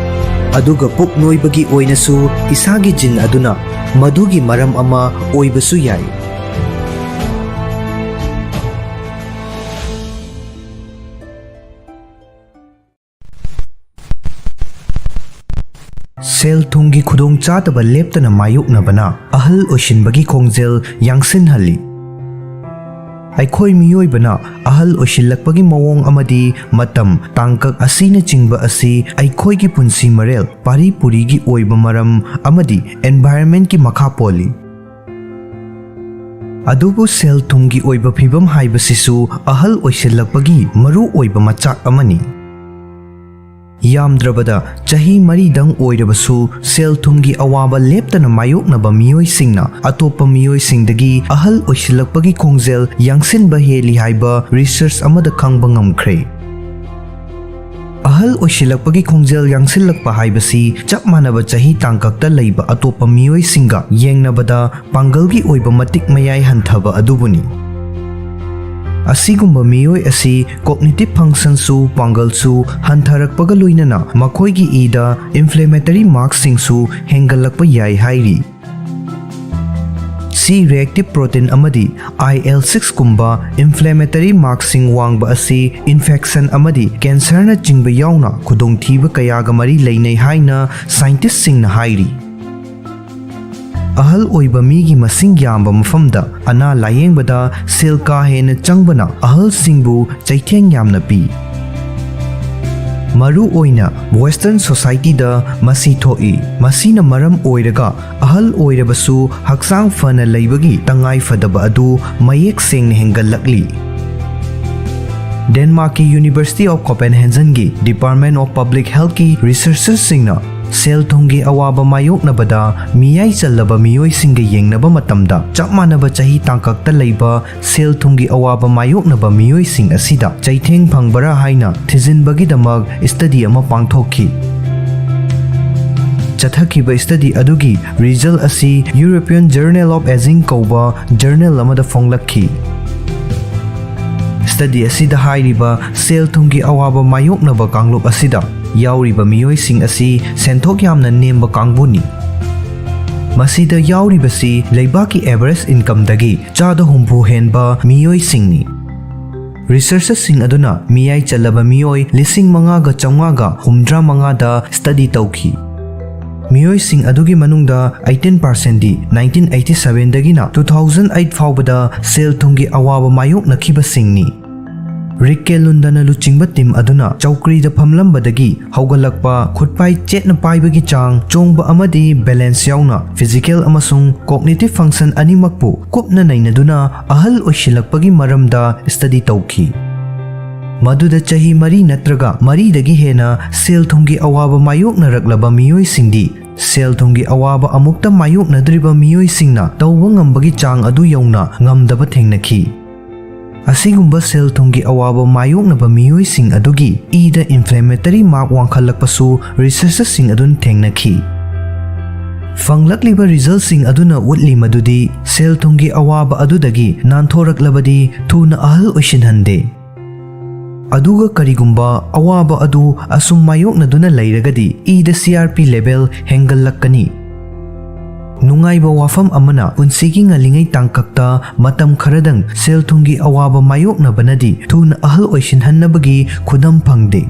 ꯑꯗꯨꯒ ꯄꯨꯛ ꯅꯣꯏꯕꯒꯤ ꯑꯣꯏꯅꯁꯨ ꯏꯁꯥꯒꯤ gene ꯑꯗꯨꯅ ꯃꯗꯨꯒꯤ ꯃꯔꯝ ꯑꯃ ꯑꯣꯏꯕꯁꯨ ꯌꯥꯏ꯫ ꯁꯦꯜ-ꯊꯨꯝꯒꯤ ꯈꯨꯗꯣꯡꯆꯥꯗꯕ ꯂꯦꯞꯇꯅ ꯃꯥꯌꯣꯛꯅꯕꯅ ꯑꯍꯜ ꯑꯣꯏꯁꯤꯟꯕꯒꯤ ꯈꯣꯡꯖꯦꯜ ꯌꯥꯡꯁꯤꯟꯍꯜꯂꯤ꯫ ꯑꯩꯈꯣꯏ ꯃꯤꯑꯣꯏꯕꯅ ꯑꯍꯜ ꯑꯣꯏꯁꯤꯜꯂꯛꯄꯒꯤ ꯃꯑꯣꯡ ꯑꯃꯗꯤ ꯃꯇꯝ, ꯇꯥꯡꯀꯛ ꯑꯁꯤꯅꯆꯤꯡꯕ ꯑꯁꯤ ꯑꯩꯈꯣꯏꯒꯤ ꯄꯨꯟꯁꯤ ꯃꯔꯦꯜ, ꯄꯥꯔꯤ ꯄꯨꯔꯤꯒꯤ ꯑꯣꯏꯕ ꯃꯔꯝ ꯑꯃꯗꯤ environment ꯀꯤ ꯃꯈꯥ ꯄꯣꯜꯂꯤ꯫ ꯑꯗꯨꯕꯨ ꯁꯦꯜ ꯊꯨꯝꯒꯤ ꯑꯣꯏꯕ ꯐꯤꯕꯝ ꯍꯥꯏꯕꯁꯤꯁꯨ ꯑꯍꯜ ꯑꯣꯏꯁꯤꯜꯂꯛꯄꯒꯤ ꯃꯔꯨ ꯑꯣꯏꯕ ꯃꯆꯥꯛ ꯑꯃꯅꯤ꯫ ꯌꯥꯝꯗ꯭ꯔꯕꯗ ꯆꯍꯤ ꯃꯔꯤꯗꯪ ꯑꯣꯏꯔꯕꯁꯨ ꯁꯦꯜ ꯊꯨꯝꯒꯤ ꯑꯋꯥꯕ ꯂꯦꯞꯇꯅ ꯃꯥꯌꯣꯛꯅꯕ ꯃꯤꯑꯣꯏꯁꯤꯡꯅ ꯑꯇꯣꯞꯄ ꯃꯤꯑꯣꯏꯁꯤꯡꯗꯒꯤ ꯑꯍꯜ ꯑꯣꯏꯁꯤꯜꯂꯛꯄꯒꯤ ꯈꯣꯡꯖꯦꯜ ꯌꯥꯡꯁꯤꯟꯕ ꯍꯦꯜꯂꯤ ꯍꯥꯏꯕ research ꯑꯃꯗ ꯈꯪꯕ ꯉꯝꯈ꯭ꯔꯦ꯫ ꯑꯍꯜ ꯑꯣꯏꯁꯤꯜꯂꯛꯄꯒꯤ ꯈꯣꯡꯖꯦꯜ ꯌꯥꯡꯁꯤꯜꯂꯛꯄ ꯍꯥꯏꯕꯁꯤ ꯆꯞ ꯃꯥꯟꯅꯕ ꯆꯍꯤ ꯇꯥꯡꯀꯛꯇ ꯂꯩꯕ ꯑꯇꯣꯞꯄ ꯃꯤꯑꯣꯏꯁꯤꯡꯒ ꯌꯦꯡꯅꯕꯗ ꯄꯥꯡꯒꯜꯒꯤ ꯑꯣꯏꯕ ꯃꯇꯤꯛ ꯃꯌꯥꯏ ꯍꯟꯊꯕ ꯑꯗꯨꯕꯨꯅꯤ꯫ ꯑꯁꯤꯒꯨꯝꯕ ꯃꯤꯑꯣꯏ ꯑꯁꯤ cognitive function ꯁꯨ, ꯄꯥꯡꯒꯜꯁꯨ ꯍꯟꯊꯔꯛꯄꯒ ꯂꯣꯏꯅꯅ ꯃꯈꯣꯏꯒꯤ ꯏꯗ inflammatory mark ꯁꯤꯡꯁꯨ ꯍꯦꯟꯒꯠꯂꯛꯄ ꯌꯥꯏ ꯍꯥꯏꯔꯤ꯫ C reactive protein ꯑꯃꯗꯤ I L six ꯀꯨꯝꯕ inflammatory mark ꯁꯤꯡ ꯋꯥꯡꯕ ꯑꯁꯤ infection ꯑꯃꯗꯤ cancer ꯅꯆꯤꯡꯕ ꯌꯥꯎꯅ ꯈꯨꯗꯣꯡꯊꯤꯕ ꯀꯌꯥꯒ ꯃꯔꯤ ꯂꯩꯅꯩ ꯍꯥꯏꯅ scientist ꯁꯤꯡꯅ ꯍꯥꯏꯔꯤ꯫ ꯑꯍꯜ ꯑꯣꯏꯕ ꯃꯤꯒꯤ ꯃꯁꯤꯡ ꯌꯥꯝꯕ ꯃꯐꯝꯗ ꯑꯅꯥ ꯂꯥꯌꯦꯡꯕꯗ ꯁꯦꯜ ꯀꯥ ꯍꯦꯟꯅ ꯆꯪꯕꯅ ꯑꯍꯜꯁꯤꯡꯕꯨ ꯆꯩꯊꯦꯡ ꯌꯥꯝꯅ ꯄꯤ꯫ ꯃꯔꯨ ꯑꯣꯏꯅ Western society ꯗ ꯃꯁꯤ ꯊꯣꯛꯏ꯫ ꯃꯁꯤꯅ ꯃꯔꯝ ꯑꯣꯏꯔꯒ ꯑꯍꯜ ꯑꯣꯏꯔꯕꯁꯨ ꯍꯛꯆꯥꯡ ꯐꯅ ꯂꯩꯕꯒꯤ ꯇꯉꯥꯏ ꯐꯗꯕ ꯑꯗꯨ ꯃꯌꯦꯛ ꯁꯦꯡꯅ ꯍꯦꯟꯒꯠꯂꯛꯂꯤ꯫ ꯗꯦꯟꯃꯥꯔꯛꯀꯤ University of Copenhagen ꯒꯤ Department of Public Health ꯀꯤ researchers ꯁꯤꯡꯅ ꯁꯦꯜ ꯊꯨꯝꯒꯤ ꯑꯋꯥꯕ ꯃꯥꯌꯣꯛꯅꯕꯗ ꯃꯤꯌꯥꯏ ꯆꯜꯂꯕ ꯃꯤꯑꯣꯏꯁꯤꯡꯒ ꯌꯦꯡꯅꯕ ꯃꯇꯝꯗ, ꯆꯞ ꯃꯥꯟꯅꯕ ꯆꯍꯤ ꯇꯥꯡꯀꯛꯇ ꯂꯩꯕ ꯁꯦꯜ ꯊꯨꯝꯒꯤ ꯑꯋꯥꯕ ꯃꯥꯌꯣꯛꯅꯕ ꯃꯤꯑꯣꯏꯁꯤꯡ ꯑꯁꯤꯗ ꯆꯩꯊꯦꯡ ꯐꯪꯕꯔꯥ ꯍꯥꯏꯅ ꯊꯤꯖꯤꯟꯕꯒꯤꯗꯃꯛ study ꯑꯃ ꯄꯥꯡꯊꯣꯛꯈꯤ꯫ ꯆꯠꯊꯈꯤꯕ study ꯑꯗꯨꯒꯤ result ꯑꯁꯤ European Journal of Aging ꯀꯧꯕ journal ꯑꯃꯗ ꯐꯣꯡꯂꯛꯈꯤ꯫ Study ꯑꯁꯤꯗ ꯍꯥꯏꯔꯤꯕ ꯁꯦꯜ ꯊꯨꯝꯒꯤ ꯑꯋꯥꯕ ꯃꯥꯌꯣꯛꯅꯕ ꯀꯥꯡꯂꯨꯞ ꯑꯁꯤꯗ ꯌꯥꯎꯔꯤꯕ ꯃꯤꯑꯣꯏꯁꯤꯡ ꯑꯁꯤ ꯁꯦꯟꯊꯣꯛ ꯌꯥꯝꯅ ꯅꯦꯝꯕ ꯀꯥꯡꯕꯨꯅꯤ꯫ ꯃꯁꯤꯗ ꯌꯥꯎꯔꯤꯕꯁꯤ ꯂꯩꯕꯥꯛꯀꯤ average income ꯗꯒꯤ ꯆꯥꯗ ꯍꯨꯝꯐꯨ ꯍꯦꯟꯕ ꯃꯤꯑꯣꯏꯁꯤꯡꯅꯤ꯫ Researchers ꯁꯤꯡ ꯑꯗꯨꯅ ꯃꯤꯌꯥꯏ ꯆꯜꯂꯕ ꯃꯤꯑꯣꯏ ꯂꯤꯁꯤꯡ ꯃꯉꯥꯒ ꯆꯥꯝꯃꯉꯥꯒ ꯍꯨꯝꯗ꯭ꯔꯥ ꯃꯉꯥꯗ study ꯇꯧꯈꯤ꯫ ꯃꯤꯑꯣꯏꯁꯤꯡ ꯑꯗꯨꯒꯤ ꯃꯅꯨꯡꯗ eighteen percent ꯗꯤ nineteen eighty seven ꯗꯒꯤꯅ two thousand eight ꯐꯥꯎꯕꯗ ꯁꯦꯜ ꯊꯨꯝꯒꯤ ꯑꯋꯥꯕ ꯃꯥꯌꯣꯛꯅꯈꯤꯕꯁꯤꯡꯅꯤ꯫ ꯔꯤꯛ ꯀꯦꯂꯨꯟꯗꯅ ꯂꯨꯆꯤꯡꯕ ꯇꯤꯝ ꯑꯗꯨꯅ ꯆꯧꯀ꯭ꯔꯤꯗ ꯐꯝꯂꯝꯕꯗꯒꯤ ꯍꯧꯒꯠꯂꯛꯄ, ꯈꯨꯠꯄꯥꯏ ꯆꯦꯠꯅ ꯄꯥꯏꯕꯒꯤ ꯆꯥꯡ, ꯆꯣꯡꯕ ꯑꯃꯗꯤ ꯕꯦꯂꯦꯟꯁ ꯌꯥꯎꯅ ꯐꯤꯖꯤꯀꯦꯜ ꯑꯃꯁꯨꯡ ꯀꯣꯒꯅꯤꯇꯤꯚ ꯐꯪꯁꯟ ꯑꯅꯤꯃꯛꯄꯨ ꯀꯨꯞꯅ ꯅꯩꯅꯗꯨꯅ ꯑꯍꯜ ꯑꯣꯏꯁꯤꯜꯂꯛꯄꯒꯤ ꯃꯔꯝꯗ ꯁ꯭ꯇꯗꯤ ꯇꯧꯈꯤ꯫ ꯃꯗꯨꯗ ꯆꯍꯤ ꯃꯔꯤ ꯅꯠꯇ꯭ꯔꯒ ꯃꯔꯤꯗꯒꯤ ꯍꯦꯟꯅ ꯁꯦꯜ ꯊꯨꯝꯒꯤ ꯑꯋꯥꯕ ꯃꯥꯌꯣꯛꯅꯔꯛꯂꯕ ꯃꯤꯑꯣꯏꯁꯤꯡꯗꯤ ꯁꯦꯜ ꯊꯨꯝꯒꯤ ꯑꯋꯥꯕ ꯑꯃꯨꯛꯇ ꯃꯥꯌꯣꯛꯅꯗ꯭ꯔꯤꯕ ꯃꯤꯑꯣꯏꯁꯤꯡꯅ ꯇꯧꯕ ꯉꯝꯕꯒꯤ ꯆꯥꯡ ꯑꯗꯨ ꯌꯧꯅ ꯉꯝꯗꯕ ꯊꯦꯡꯅꯈꯤ꯫ ꯑꯁꯤꯒꯨꯝꯕ ꯁꯦꯜ ꯊꯨꯝꯒꯤ ꯑꯋꯥꯕ ꯃꯥꯌꯣꯛꯅꯕ ꯃꯤꯑꯣꯏꯁꯤꯡ ꯑꯗꯨꯒꯤ ꯏꯗ ꯏꯟꯐ꯭ꯂꯦꯃꯦꯇꯔꯤ ꯃꯥꯔꯛ ꯋꯥꯡꯈꯠꯂꯛꯄꯁꯨ ꯔꯤꯁꯔꯆꯔꯁꯤꯡ ꯑꯗꯨꯅ ꯊꯦꯡꯅꯈꯤ꯫ ꯐꯪꯂꯛꯂꯤꯕ ꯔꯤꯖꯜꯁꯤꯡ ꯑꯗꯨꯅ ꯎꯠꯂꯤ ꯃꯗꯨꯗꯤ ꯁꯦꯜ ꯊꯨꯝꯒꯤ ꯑꯋꯥꯕ ꯑꯗꯨꯗꯒꯤ ꯅꯥꯟꯊꯣꯔꯛꯂꯕꯗꯤ ꯊꯨꯅ ꯑꯍꯜ ꯑꯣꯏꯁꯤꯟꯍꯟꯗꯦ꯫ ꯑꯗꯨꯒ ꯀꯔꯤꯒꯨꯝꯕ ꯑꯋꯥꯕ ꯑꯗꯨ ꯑꯁꯨꯝ ꯃꯥꯌꯣꯛꯅꯗꯨꯅ ꯂꯩꯔꯒꯗꯤ ꯏꯗ C R P level ꯍꯦꯟꯒꯠꯂꯛꯀꯅꯤ꯫ ꯅꯨꯡꯉꯥꯏꯕ ꯋꯥꯐꯝ ꯑꯃꯅ, ꯄꯨꯟꯁꯤꯒꯤ ꯉꯜꯂꯤꯉꯩ ꯇꯥꯡꯀꯛꯇ ꯃꯇꯝ ꯈꯔꯗꯪ ꯁꯦꯜ ꯊꯨꯝꯒꯤ ꯑꯋꯥꯕ ꯃꯥꯌꯣꯛꯅꯕꯅꯗꯤ ꯊꯨꯅ ꯑꯍꯜ ꯑꯣꯏꯁꯤꯟꯍꯟꯅꯕꯒꯤ ꯈꯨꯗꯝ ꯐꯪꯗꯦ꯫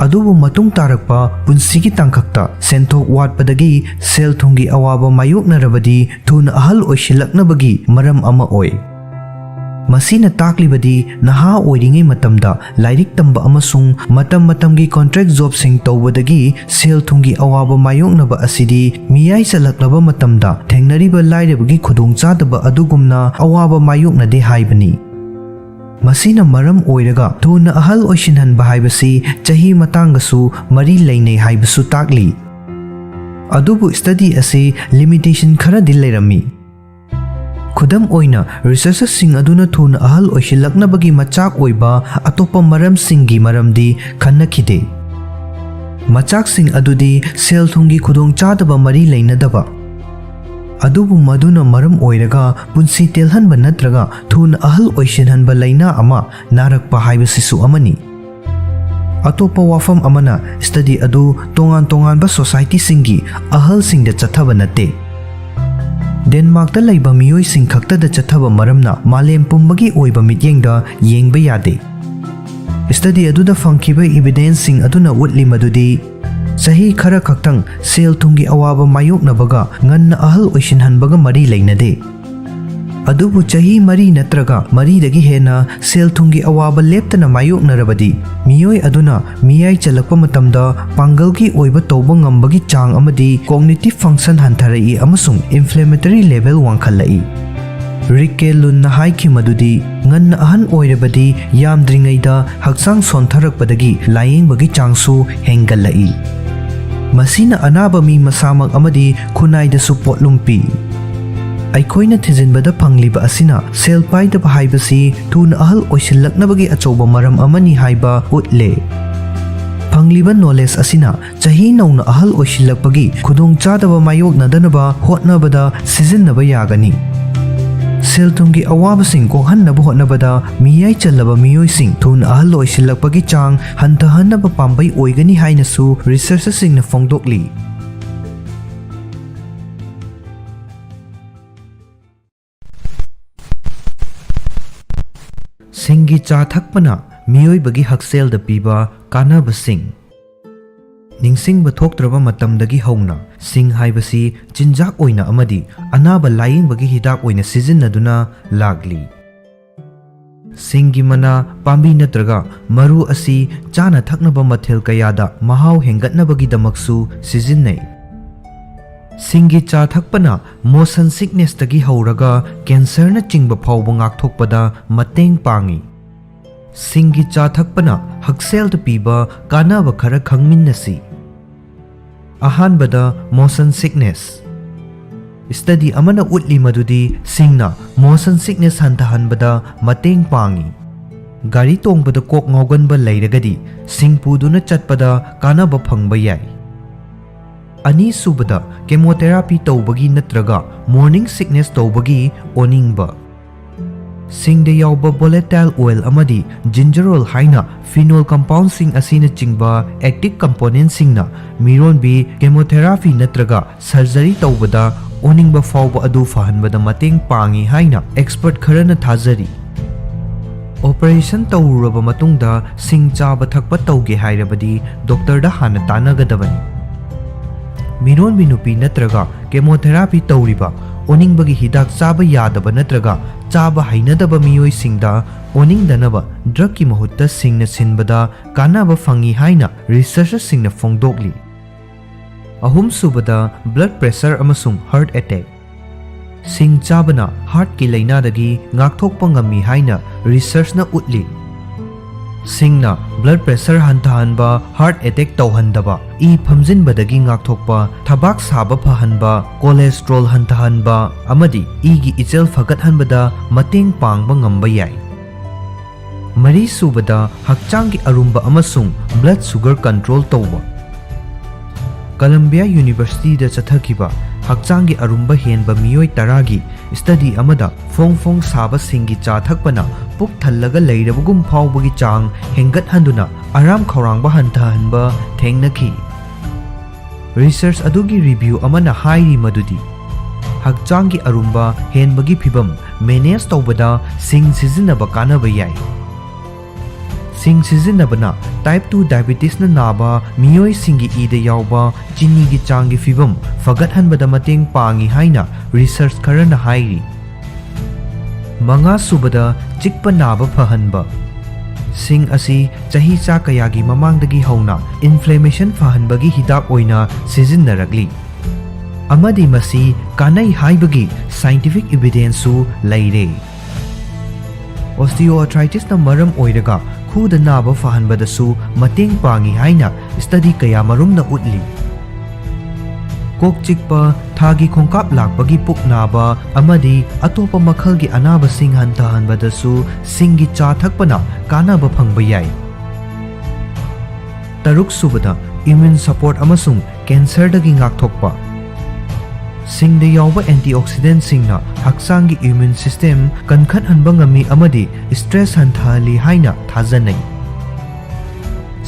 ꯑꯗꯨꯕꯨ ꯃꯇꯨꯡ ꯇꯥꯔꯛꯄ ꯄꯨꯟꯁꯤꯒꯤ ꯇꯥꯡꯀꯛꯇ ꯁꯦꯟꯊꯣꯛ ꯋꯥꯠꯄꯗꯒꯤ ꯁꯦꯜ ꯊꯨꯝꯒꯤ ꯑꯋꯥꯕ ꯃꯥꯌꯣꯛꯅꯔꯕꯗꯤ ꯊꯨꯅ ꯑꯍꯜ ꯑꯣꯏꯁꯤꯜꯂꯛꯅꯕꯒꯤ ꯃꯔꯝ ꯑꯃ ꯑꯣꯏ꯫ ꯃꯁꯤꯅ ꯇꯥꯛꯂꯤꯕꯗꯤ ꯅꯍꯥ ꯑꯣꯏꯔꯤꯉꯩ ꯃꯇꯝꯗ ꯂꯥꯏꯔꯤꯛ ꯇꯝꯕ ꯑꯃꯁꯨꯡ ꯃꯇꯝ ꯃꯇꯝꯒꯤ ꯀꯣꯟꯇ꯭ꯔꯦꯛ ꯖꯣꯕꯁꯤꯡ ꯇꯧꯕꯗꯒꯤ ꯁꯦꯜ ꯊꯨꯝꯒꯤ ꯑꯋꯥꯕ ꯃꯥꯌꯣꯛꯅꯕ ꯑꯁꯤꯗꯤ ꯃꯤꯌꯥꯏ ꯆꯜꯂꯛꯂꯕ ꯃꯇꯝꯗ ꯊꯦꯡꯅꯔꯤꯕ ꯂꯥꯏꯔꯕꯒꯤ ꯈꯨꯗꯣꯡꯆꯥꯗꯕ ꯑꯗꯨꯒꯨꯝꯅ ꯑꯋꯥꯕ ꯃꯥꯌꯣꯛꯅꯗꯦ ꯍꯥꯏꯕꯅꯤ꯫ ꯃꯁꯤꯅ ꯃꯔꯝ ꯑꯣꯏꯔꯒ ꯊꯨꯅ ꯑꯍꯜ ꯑꯣꯏꯁꯤꯟꯍꯟꯕ ꯍꯥꯏꯕꯁꯤ ꯆꯍꯤ ꯃꯇꯥꯡꯒꯁꯨ ꯃꯔꯤ ꯂꯩꯅꯩ ꯍꯥꯏꯕꯁꯨ ꯇꯥꯛꯂꯤ꯫ ꯑꯗꯨꯕꯨ ꯁ꯭ꯇꯗꯤ ꯑꯁꯤ ꯂꯤꯃꯤꯇꯦꯁꯟ ꯈꯔꯗꯤ ꯂꯩꯔꯝꯃꯤ꯫ ꯈꯨꯗꯝ ꯑꯣꯏꯅ, ꯔꯤꯁꯔꯆꯔꯁꯤꯡ ꯑꯗꯨꯅ ꯊꯨꯅ ꯑꯍꯜ ꯑꯣꯏꯁꯤꯜꯂꯛꯅꯕꯒꯤ ꯃꯆꯥꯛ ꯑꯣꯏꯕ ꯑꯇꯣꯞꯄ ꯃꯔꯝꯁꯤꯡꯒꯤ ꯃꯔꯝꯗꯤ ꯈꯟꯅꯈꯤꯗꯦ꯫ ꯃꯆꯥꯛꯁꯤꯡ ꯑꯗꯨꯗꯤ ꯁꯦꯜ ꯊꯨꯝꯒꯤ ꯈꯨꯗꯣꯡꯆꯥꯗꯕ ꯃꯔꯤ ꯂꯩꯅꯗꯕ, ꯑꯗꯨꯕꯨ ꯃꯗꯨꯅ ꯃꯔꯝ ꯑꯣꯏꯔꯒ ꯄꯨꯟꯁꯤ ꯇꯦꯜꯍꯟꯕ ꯅꯠꯇ꯭ꯔꯒ ꯊꯨꯅ ꯑꯍꯜ ꯑꯣꯏꯁꯤꯟꯍꯟꯕ ꯂꯥꯏꯅꯥ ꯑꯃ ꯅꯥꯔꯛꯄ ꯍꯥꯏꯕꯁꯤꯁꯨ ꯑꯃꯅꯤ꯫ ꯑꯇꯣꯞꯄ ꯋꯥꯐꯝ ꯑꯃꯅ, ꯁ꯭ꯇꯗꯤ ꯑꯗꯨ ꯇꯣꯉꯥꯟ ꯇꯣꯉꯥꯟꯕ ꯁꯣꯁꯥꯏꯇꯤꯁꯤꯡꯒꯤ ꯑꯍꯜꯁꯤꯡꯗ ꯆꯠꯊꯕ ꯅꯠꯇꯦ꯫ ꯗꯦꯟꯃꯥꯔꯛꯇ ꯂꯩꯕ ꯃꯤꯑꯣꯏꯁꯤꯡ ꯈꯛꯇꯗ ꯆꯠꯊꯕ ꯃꯔꯝꯅ ꯃꯥꯂꯦꯝ ꯄꯨꯝꯕꯒꯤ ꯑꯣꯏꯕ ꯃꯤꯠꯌꯦꯡꯗ ꯌꯦꯡꯕ ꯌꯥꯗꯦ꯫ ꯁ꯭ꯇꯗꯤ ꯑꯗꯨꯗ ꯐꯪꯈꯤꯕ ꯏꯕꯤꯗꯦꯟꯁꯁꯤꯡ ꯑꯗꯨꯅ ꯎꯠꯂꯤ ꯃꯗꯨꯗꯤ ꯆꯍꯤ ꯈꯔ ꯈꯛꯇꯪ ꯁꯦꯜ ꯊꯨꯝꯒꯤ ꯑꯋꯥꯕ ꯃꯥꯌꯣꯛꯅꯕꯒ ꯉꯟꯅ ꯑꯍꯜ ꯑꯣꯏꯁꯤꯟꯍꯟꯕꯒ ꯃꯔꯤ ꯂꯩꯅꯗꯦ꯫ ꯑꯗꯨꯕꯨ ꯆꯍꯤ ꯃꯔꯤ ꯅꯠꯇ꯭ꯔꯒ ꯃꯔꯤꯗꯒꯤ ꯍꯦꯟꯅ ꯁꯦꯜ ꯊꯨꯝꯒꯤ ꯑꯋꯥꯕ ꯂꯦꯞꯇꯅ ꯃꯥꯌꯣꯛꯅꯔꯕꯗꯤ, ꯃꯤꯑꯣꯏ ꯑꯗꯨꯅ ꯃꯤꯌꯥꯏ ꯆꯜꯂꯛꯄ ꯃꯇꯝꯗ ꯄꯥꯡꯒꯜꯒꯤ ꯑꯣꯏꯕ ꯇꯧꯕ ꯉꯝꯕꯒꯤ ꯆꯥꯡ ꯑꯃꯗꯤ cognitive function ꯍꯟꯊꯔꯛꯏ ꯑꯃꯁꯨꯡ inflammatory level ꯋꯥꯡꯈꯠꯂꯛꯏ꯫ ꯔꯤꯛ ꯀꯦ ꯂꯨꯟꯅ ꯍꯥꯏꯈꯤ ꯃꯗꯨꯗꯤ, ꯉꯟꯅ ꯑꯍꯟ ꯑꯣꯏꯔꯕꯗꯤ ꯌꯥꯝꯗ꯭ꯔꯤꯉꯩꯗ ꯍꯛꯆꯥꯡ ꯁꯣꯟꯊꯔꯛꯄꯗꯒꯤ ꯂꯥꯌꯦꯡꯕꯒꯤ ꯆꯥꯡꯁꯨ ꯍꯦꯟꯒꯠꯂꯛꯏ꯫ ꯃꯁꯤꯅ ꯑꯅꯥꯕ ꯃꯤ ꯃꯁꯥꯃꯛ ꯑꯃꯗꯤ ꯈꯨꯟꯅꯥꯏꯗꯁꯨ ꯄꯣꯠꯂꯨꯝ ꯄꯤ꯫ ꯑꯩꯈꯣꯏꯅ ꯊꯤꯖꯤꯟꯕꯗ ꯐꯪꯂꯤꯕ ꯑꯁꯤꯅ ꯁꯦꯜ ꯄꯥꯏꯗꯕ ꯍꯥꯏꯕꯁꯤ ꯊꯨꯅ ꯑꯍꯜ ꯑꯣꯏꯁꯤꯜꯂꯛꯅꯕꯒꯤ ꯑꯆꯧꯕ ꯃꯔꯝ ꯑꯃꯅꯤ ꯍꯥꯏꯕ ꯎꯠꯂꯦ꯫ ꯐꯪꯂꯤꯕ knowledge ꯑꯁꯤꯅ ꯆꯍꯤ ꯅꯧꯅ ꯑꯍꯜ ꯑꯣꯏꯁꯤꯜꯂꯛꯄꯒꯤ ꯈꯨꯗꯣꯡꯆꯥꯗꯕ ꯃꯥꯌꯣꯛꯅꯗꯅꯕ ꯍꯣꯠꯅꯕꯗ ꯁꯤꯖꯤꯟꯅꯕ ꯌꯥꯒꯅꯤ꯫ ꯁꯦꯜ ꯊꯨꯝꯒꯤ ꯑꯋꯥꯕꯁꯤꯡ ꯀꯣꯛꯍꯟꯅꯕ ꯍꯣꯠꯅꯕꯗ ꯃꯤꯌꯥꯏ ꯆꯜꯂꯕ ꯃꯤꯑꯣꯏꯁꯤꯡ ꯊꯨꯅ ꯑꯍꯜ ꯑꯣꯏꯁꯤꯜꯂꯛꯄꯒꯤ ꯆꯥꯡ ꯍꯟꯊꯍꯟꯅꯕ ꯄꯥꯝꯕꯩ ꯑꯣꯏꯒꯅꯤ ꯍꯥꯏꯅꯁꯨ researcherꯁꯤꯡꯅ ꯐꯣꯡꯗꯣꯛꯂꯤ꯫ ꯁꯤꯡꯒꯤ ꯆꯥ ꯊꯛꯄꯅ ꯃꯤꯑꯣꯏꯕꯒꯤ ꯍꯛꯁꯦꯜꯗ ꯄꯤꯕ ꯀꯥꯟꯅꯕꯁꯤꯡ꯫ ꯅꯤꯡꯁꯤꯡꯕ ꯊꯣꯛꯇ꯭ꯔꯕ ꯃꯇꯝꯗꯒꯤ ꯍꯧꯅ ꯁꯤꯡ ꯍꯥꯏꯕꯁꯤ ꯆꯤꯟꯖꯥꯛ ꯑꯣꯏꯅ ꯑꯃꯗꯤ ꯑꯅꯥꯕ ꯂꯥꯌꯦꯡꯕꯒꯤ ꯍꯤꯗꯥꯛ ꯑꯣꯏꯅ ꯁꯤꯖꯤꯟꯅꯗꯨꯅ ꯂꯥꯛꯂꯤ꯫ ꯁꯤꯡꯒꯤ ꯃꯅꯥ, ꯄꯥꯝꯕꯤ ꯅꯠꯇ꯭ꯔꯒ ꯃꯔꯨ ꯑꯁꯤ ꯆꯥꯅ ꯊꯛꯅꯕ ꯃꯊꯦꯜ ꯀꯌꯥꯗ ꯃꯍꯥꯎ ꯍꯦꯟꯒꯠꯅꯕꯒꯤꯗꯃꯛꯁꯨ ꯁꯤꯖꯤꯟꯅꯩ꯫ ꯁꯤꯡꯒꯤ ꯆꯥ ꯊꯛꯄꯅ motion sicknessꯇꯒꯤ ꯍꯧꯔꯒ cancerꯅꯆꯤꯡꯕ ꯐꯥꯎꯕ ꯉꯥꯛꯊꯣꯛꯄꯗ ꯃꯇꯦꯡ ꯄꯥꯡꯏ꯫ ꯁꯤꯡꯒꯤ ꯆꯥ ꯊꯛꯄꯅ ꯍꯛꯁꯦꯜꯗ ꯄꯤꯕ ꯀꯥꯟꯅꯕ ꯈꯔ ꯈꯪꯃꯤꯟꯅꯁꯤ꯫ ꯑꯍꯥꯟꯕꯗ, motion sickness꯫ Study ꯑꯃꯅ ꯎꯠꯂꯤ ꯃꯗꯨꯗꯤ ꯁꯤꯡꯅ motion sickness ꯍꯟꯊꯍꯟꯕꯗ ꯃꯇꯦꯡ ꯄꯥꯡꯏ꯫ ꯒꯥꯔꯤ ꯇꯣꯡꯕꯗ ꯀꯣꯛ ꯉꯥꯎꯒꯟꯕ ꯂꯩꯔꯒꯗꯤ ꯁꯤꯡ ꯄꯨꯗꯨꯅ ꯆꯠꯄꯗ ꯀꯥꯟꯅꯕ ꯐꯪꯕ ꯌꯥꯏ꯫ ꯑꯅꯤꯁꯨꯕꯗ, chemotherapy ꯇꯧꯕꯒꯤ ꯅꯠꯇ꯭ꯔꯒ morning sickness ꯇꯧꯕꯒꯤ ꯑꯣꯅꯤꯡꯕ꯫ ꯁꯤꯡꯗ ꯌꯥꯎꯕ volatile oil ꯑꯃꯗꯤ gingerol ꯍꯥꯏꯅ phenol compoundꯁꯤꯡ ꯑꯁꯤꯅꯆꯤꯡꯕ active componentꯁꯤꯡꯅ ꯃꯤꯔꯣꯟꯕꯤ chemotherapy ꯅꯠꯇ꯭ꯔꯒ surgery ꯇꯧꯕꯗ ꯑꯣꯅꯤꯡꯕ ꯐꯥꯎꯕ ꯑꯗꯨ ꯐꯍꯟꯕꯗ ꯃꯇꯦꯡ ꯄꯥꯡꯏ ꯍꯥꯏꯅ expert ꯈꯔꯅ ꯊꯥꯖꯔꯤ꯫ ꯑꯣꯄꯔꯦꯁꯟ ꯇꯧꯔꯨꯔꯕ ꯃꯇꯨꯡꯗ ꯁꯤꯡ ꯆꯥꯕ ꯊꯛꯄ ꯇꯧꯒꯦ ꯍꯥꯏꯔꯕꯗꯤ ꯗꯣꯛꯇꯔꯗ ꯍꯥꯟꯅ ꯇꯥꯟꯅꯒꯗꯕꯅꯤ꯫ ꯃꯤꯔꯣꯟꯕꯤ ꯅꯨꯄꯤ ꯅꯠꯇ꯭ꯔꯒ ꯀꯦꯃꯣꯊꯦꯔꯥꯄꯤ ꯇꯧꯔꯤꯕ, ꯑꯣꯅꯤꯡꯕꯒꯤ ꯍꯤꯗꯥꯛ ꯆꯥꯕ ꯌꯥꯗꯕ ꯅꯠꯇ꯭ꯔꯒ ꯆꯥꯕ ꯍꯩꯅꯗꯕ ꯃꯤꯑꯣꯏꯁꯤꯡꯗ ꯑꯣꯅꯤꯡꯗꯅꯕ ꯗ꯭ꯔꯒꯀꯤ ꯃꯍꯨꯠꯇ ꯁꯤꯡꯅ ꯁꯤꯟꯕꯗ ꯀꯥꯟꯅꯕ ꯐꯪꯏ ꯍꯥꯏꯅ ꯔꯤꯁꯔꯆꯔꯁꯤꯡꯅ ꯐꯣꯡꯗꯣꯛꯂꯤ꯫ ꯑꯍꯨꯝꯁꯨꯕꯗ, ꯕ꯭ꯂꯗ ꯄ꯭ꯔꯦꯁꯔ ꯑꯃꯁꯨꯡ ꯍꯥꯔꯠ ꯑꯦꯇꯦꯛ꯫ ꯁꯤꯡ ꯆꯥꯕꯅ ꯍꯥꯔꯠꯀꯤ ꯂꯥꯏꯅꯥꯗꯒꯤ ꯉꯥꯛꯊꯣꯛꯄ ꯉꯝꯃꯤ ꯍꯥꯏꯅ ꯔꯤꯁꯔꯆꯅ ꯎꯠꯂꯤ꯫ ꯁꯤꯡꯅ ꯕ꯭ꯂꯗ ꯄ꯭ꯔꯦꯁꯔ ꯍꯟꯊꯍꯟꯕ, ꯍꯥꯔꯠ ꯑꯦꯇꯦꯛ ꯇꯧꯍꯟꯗꯕ, ꯏ ꯐꯝꯖꯤꯟꯕꯗꯒꯤ ꯉꯥꯛꯊꯣꯛꯄ, ꯊꯕꯥꯛ ꯁꯥꯕ ꯐꯍꯟꯕ, ꯀꯣꯂꯦꯁꯇ꯭ꯔꯣꯜ ꯍꯟꯊꯍꯟꯕ ꯑꯃꯗꯤ ꯏꯒꯤ ꯏꯆꯦꯜ ꯐꯒꯠꯍꯟꯕꯗ ꯃꯇꯦꯡ ꯄꯥꯡꯕ ꯉꯝꯕ ꯌꯥꯏ꯫ ꯃꯔꯤꯁꯨꯕꯗ, ꯍꯛꯆꯥꯡꯒꯤ ꯑꯔꯨꯝꯕ ꯑꯃꯁꯨꯡ ꯕ꯭ꯂꯗ ꯁꯨꯒꯔ ꯀꯟꯇ꯭ꯔꯣꯜ ꯇꯧꯕ꯫ ꯀꯂꯝꯕꯤꯌꯥ ꯌꯨꯅꯤꯚꯔꯁꯤꯇꯤꯗ ꯆꯠꯊꯈꯤꯕ ꯍꯛꯆꯥꯡꯒꯤ ꯑꯔꯨꯝꯕ ꯍꯦꯟꯕ ꯃꯤꯑꯣꯏ ꯇꯔꯥꯒꯤ ꯁ꯭ꯇꯗꯤ ꯑꯃꯗ ꯐꯣꯡ ꯐꯣꯡ ꯁꯥꯕ ꯁꯤꯡꯒꯤ ꯆꯥ ꯊꯛꯄꯅ ꯄꯨꯛ ꯊꯜꯂꯒ ꯂꯩꯔꯕꯒꯨꯝ ꯐꯥꯎꯕꯒꯤ ꯆꯥꯡ ꯍꯦꯟꯒꯠꯍꯟꯗꯨꯅ ꯑꯔꯥꯝ ꯈꯧꯔꯥꯡꯕ ꯍꯟꯊꯍꯟꯕ ꯊꯦꯡꯅꯈꯤ꯫ ꯔꯤꯁꯔꯆ ꯑꯗꯨꯒꯤ ꯔꯤꯚꯤꯌꯨ ꯑꯃꯅ ꯍꯥꯏꯔꯤ ꯃꯗꯨꯗꯤ ꯍꯛꯆꯥꯡꯒꯤ ꯑꯔꯨꯝꯕ ꯍꯦꯟꯕꯒꯤ ꯐꯤꯚꯝ ꯃꯦꯅꯦꯖ ꯇꯧꯕꯗ ꯁꯤꯡ ꯁꯤꯖꯤꯟꯅꯕ ꯀꯥꯟꯅꯕ ꯌꯥꯏ꯫ ꯁꯤꯡ ꯁꯤꯖꯤꯟꯅꯕꯅ ꯇꯥꯏꯞ ꯇꯨ ꯗꯥꯏꯕꯤꯇꯤꯁꯅ ꯅꯥꯕ ꯃꯤꯑꯣꯏꯁꯤꯡꯒꯤ ꯏꯗ ꯌꯥꯎꯕ ꯆꯤꯅꯤꯒꯤ ꯆꯥꯡꯒꯤ ꯐꯤꯚꯝ ꯐꯒꯠꯍꯟꯕꯗ ꯃꯇꯦꯡ ꯄꯥꯡꯏ ꯍꯥꯏꯅ ꯔꯤꯁꯔꯆ ꯈꯔꯅ ꯍꯥꯏꯔꯤ꯫ ꯃꯉꯥꯁꯨꯕꯗ, ꯆꯤꯛꯄ ꯅꯥꯕ ꯐꯍꯟꯕ꯫ ꯁꯤꯡ ꯑꯁꯤ ꯆꯍꯤꯆꯥ ꯀꯌꯥꯒꯤ ꯃꯃꯥꯡꯗꯒꯤ ꯍꯧꯅ ꯏꯟꯐ꯭ꯂꯦꯃꯦꯁꯟ ꯐꯍꯟꯕꯒꯤ ꯍꯤꯗꯥꯛ ꯑꯣꯏꯅ ꯁꯤꯖꯤꯟꯅꯔꯛꯂꯤ, ꯑꯃꯗꯤ ꯃꯁꯤ ꯀꯥꯟꯅꯩ ꯍꯥꯏꯕꯒꯤ ꯁꯥꯏꯟꯇꯤꯐꯤꯛ ꯏꯚꯤꯗꯦꯟꯁꯁꯨ ꯂꯩꯔꯦ꯫ ꯑꯣꯁꯇꯤꯑꯣꯑꯥꯔꯊ꯭ꯔꯥꯏꯇꯤꯁꯅ ꯃꯔꯝ ꯑꯣꯏꯔꯒ ꯈꯨꯗ ꯅꯥꯕ ꯐꯍꯟꯕꯗꯁꯨ ꯃꯇꯦꯡ ꯄꯥꯡꯏ ꯍꯥꯏꯅ ꯁ꯭ꯇꯗꯤ ꯀꯌꯥꯃꯔꯨꯝꯅ ꯎꯠꯂꯤ꯫ ꯀꯣꯛ ꯆꯤꯛꯄ, ꯊꯥꯒꯤ ꯈꯣꯡꯀꯥꯞ ꯂꯥꯛꯄꯒꯤ ꯄꯨꯛ ꯅꯥꯕ ꯑꯃꯗꯤ ꯑꯇꯣꯞꯄ ꯃꯈꯜꯒꯤ ꯑꯅꯥꯕꯁꯤꯡ ꯍꯟꯊꯍꯟꯕꯗꯁꯨ ꯁꯤꯡꯒꯤ ꯆꯥ ꯊꯛꯄꯅ ꯀꯥꯟꯅꯕ ꯐꯪꯕ ꯌꯥꯏ꯫ ꯇꯔꯨꯛꯁꯨꯕꯗ, ꯏꯝꯃ꯭ꯌꯨꯟ ꯁꯄꯣꯔꯠ ꯑꯃꯁꯨꯡ ꯀꯦꯟꯁꯔꯗꯒꯤ ꯉꯥꯛꯊꯣꯛꯄ꯫ ꯁꯤꯡꯗ ꯌꯥꯎꯕ ꯑꯦꯟꯇꯤꯑꯣꯛꯁꯤꯗꯦꯟꯠꯁꯤꯡꯅ ꯍꯛꯆꯥꯡꯒꯤ ꯏꯝꯃ꯭ꯌꯨꯟ ꯁꯤꯁꯇꯦꯝ ꯀꯟꯈꯠꯍꯟꯕ ꯉꯝꯃꯤ ꯑꯃꯗꯤ ꯁ꯭ꯇ꯭ꯔꯦꯁ ꯍꯟꯊꯍꯜꯂꯤ ꯍꯥꯏꯅ ꯊꯥꯖꯅꯩ꯫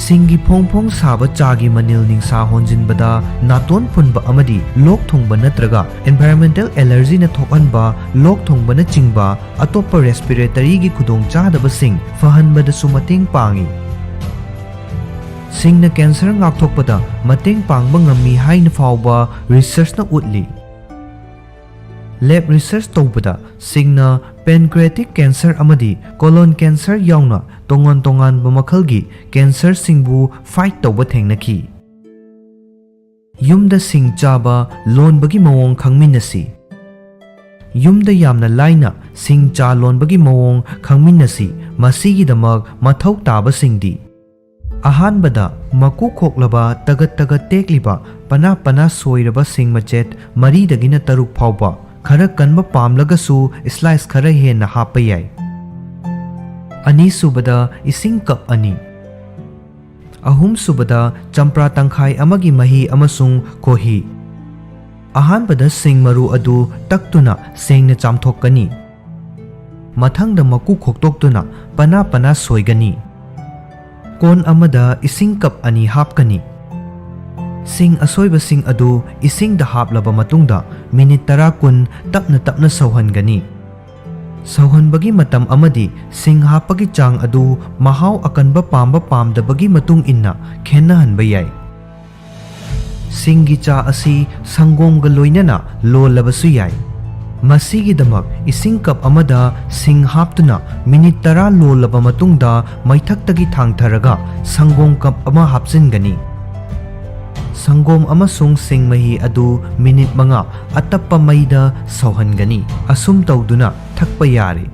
ꯁꯤꯡꯒꯤ ꯐꯣꯡ ꯐꯣꯡ ꯁꯥꯕ ꯆꯥꯒꯤ ꯃꯅꯤꯜ ꯅꯤꯡꯁꯥ ꯍꯣꯟꯖꯤꯟꯕꯗ ꯅꯥꯇꯣꯟ ꯐꯨꯟꯕ ꯑꯃꯗꯤ ꯂꯣꯛ ꯊꯨꯡꯕ ꯅꯠꯇ꯭ꯔꯒ environmental allergyꯅ ꯊꯣꯛꯍꯟꯕ ꯂꯣꯛ ꯊꯨꯡꯕꯅꯆꯤꯡꯕ ꯑꯇꯣꯞꯄ respiratoryꯒꯤ ꯈꯨꯗꯣꯡꯆꯥꯗꯕꯁꯤꯡ ꯐꯍꯟꯕꯗꯁꯨ ꯃꯇꯦꯡ ꯄꯥꯡꯏ꯫ ꯁꯤꯡꯅ cancer ꯉꯥꯛꯊꯣꯛꯄꯗ ꯃꯇꯦꯡ ꯄꯥꯡꯕ ꯉꯝꯃꯤ ꯍꯥꯏꯅ ꯐꯥꯎꯕ researchꯅ ꯎꯠꯂꯤ꯫ Lab research ꯇꯧꯕꯗ ꯁꯤꯡꯅ pancreatic cancer ꯑꯃꯗꯤ colon cancer ꯌꯥꯎꯅ ꯇꯣꯉꯥꯟ ꯇꯣꯉꯥꯟꯕ ꯃꯈꯜꯒꯤ cancerꯁꯤꯡꯕꯨ fight ꯇꯧꯕ ꯊꯦꯡꯅꯈꯤ꯫ ꯌꯨꯝꯗ ꯁꯤꯡ ꯆꯥꯕ ꯂꯣꯟꯕꯒꯤ ꯃꯑꯣꯡ ꯈꯪꯃꯤꯟꯅꯁꯤ꯫ ꯌꯨꯝꯗ ꯌꯥꯝꯅ ꯂꯥꯏꯅ ꯁꯤꯡ ꯆꯥ ꯂꯣꯟꯕꯒꯤ ꯃꯑꯣꯡ ꯈꯪꯃꯤꯟꯅꯁꯤ꯫ ꯃꯁꯤꯒꯤꯗꯃꯛ ꯃꯊꯧ ꯇꯥꯕꯁꯤꯡꯗꯤ: ꯑꯍꯥꯟꯕꯗ, ꯃꯀꯨ ꯈꯣꯛꯂꯕ, ꯇꯒꯠ ꯇꯒꯠ ꯇꯦꯛꯂꯤꯕ, ꯄꯅꯥ ꯄꯅꯥ ꯁꯣꯏꯔꯕ ꯁꯤꯡ ꯃꯆꯦꯠ ꯃꯔꯤꯗꯒꯤꯅ ꯇꯔꯨꯛ ꯐꯥꯎꯕ, ꯈꯔ ꯀꯟꯕ ꯄꯥꯝꯂꯒꯁꯨ slice ꯈꯔ ꯍꯦꯟꯅ ꯍꯥꯞꯄ ꯌꯥꯏ꯫ ꯑꯅꯤꯁꯨꯕꯗ, ꯏꯁꯤꯡ cup ꯑꯅꯤ꯫ ꯑꯍꯨꯝꯁꯨꯕꯗ, ꯆꯝꯄ꯭ꯔꯥ ꯇꯪꯈꯥꯏ ꯑꯃꯒꯤ ꯃꯍꯤ ꯑꯃꯁꯨꯡ ꯈꯣꯍꯤ꯫ ꯑꯍꯥꯟꯕꯗ ꯁꯤꯡ ꯃꯔꯨ ꯑꯗꯨ ꯇꯛꯇꯨꯅ ꯁꯦꯡꯅ ꯆꯥꯝꯊꯣꯛꯀꯅꯤ꯫ ꯃꯊꯪꯗ ꯃꯀꯨ ꯈꯣꯛꯇꯣꯛꯇꯨꯅ ꯄꯅꯥ ꯄꯅꯥ ꯁꯣꯏꯒꯅꯤ꯫ ꯀꯣꯟ ꯑꯃꯗ ꯏꯁꯤꯡ cup ꯑꯅꯤ ꯍꯥꯞꯀꯅꯤ꯫ ꯁꯤꯡ ꯑꯁꯣꯏꯕꯁꯤꯡ ꯑꯗꯨ ꯏꯁꯤꯡꯗ ꯍꯥꯞꯂꯕ ꯃꯇꯨꯡꯗ minute ꯇꯔꯥ ꯀꯨꯟ ꯇꯞꯅ ꯇꯞꯅ ꯁꯧꯍꯟꯒꯅꯤ꯫ ꯁꯧꯍꯟꯕꯒꯤ ꯃꯇꯝ ꯑꯃꯗꯤ ꯁꯤꯡ ꯍꯥꯞꯄꯒꯤ ꯆꯥꯡ ꯑꯗꯨ ꯃꯍꯥꯎ ꯑꯀꯟꯕ ꯄꯥꯝꯕ ꯄꯥꯝꯗꯕꯒꯤ ꯃꯇꯨꯡ ꯏꯟꯅ ꯈꯦꯠꯅꯍꯟꯕ ꯌꯥꯏ꯫ ꯁꯤꯡꯒꯤ ꯆꯥ ꯑꯁꯤ ꯁꯪꯒꯣꯝꯒ ꯂꯣꯏꯅꯅ ꯂꯣꯜꯂꯕꯁꯨ ꯌꯥꯏ꯫ ꯃꯁꯤꯒꯤꯗꯃꯛ ꯏꯁꯤꯡ cup ꯑꯃꯗ ꯁꯤꯡ ꯍꯥꯞꯇꯨꯅ minute ꯇꯔꯥ ꯂꯣꯜꯂꯕ ꯃꯇꯨꯡꯗ ꯃꯩꯊꯛꯇꯒꯤ ꯊꯥꯡꯊꯔꯒ ꯁꯪꯒꯣꯝ cup ꯑꯃ ꯍꯥꯞꯆꯤꯟꯒꯅꯤ꯫ ꯁꯪꯒꯣꯝ ꯑꯃꯁꯨꯡ ꯁꯤꯡ ꯃꯍꯤ ꯑꯗꯨ minute ꯃꯉꯥ ꯑꯇꯞꯄ ꯃꯩꯗ ꯁꯧꯍꯟꯒꯅꯤ꯫ ꯑꯁꯨꯝ ꯇꯧꯗꯨꯅ ꯊꯛꯄ ꯌꯥꯔꯦ꯫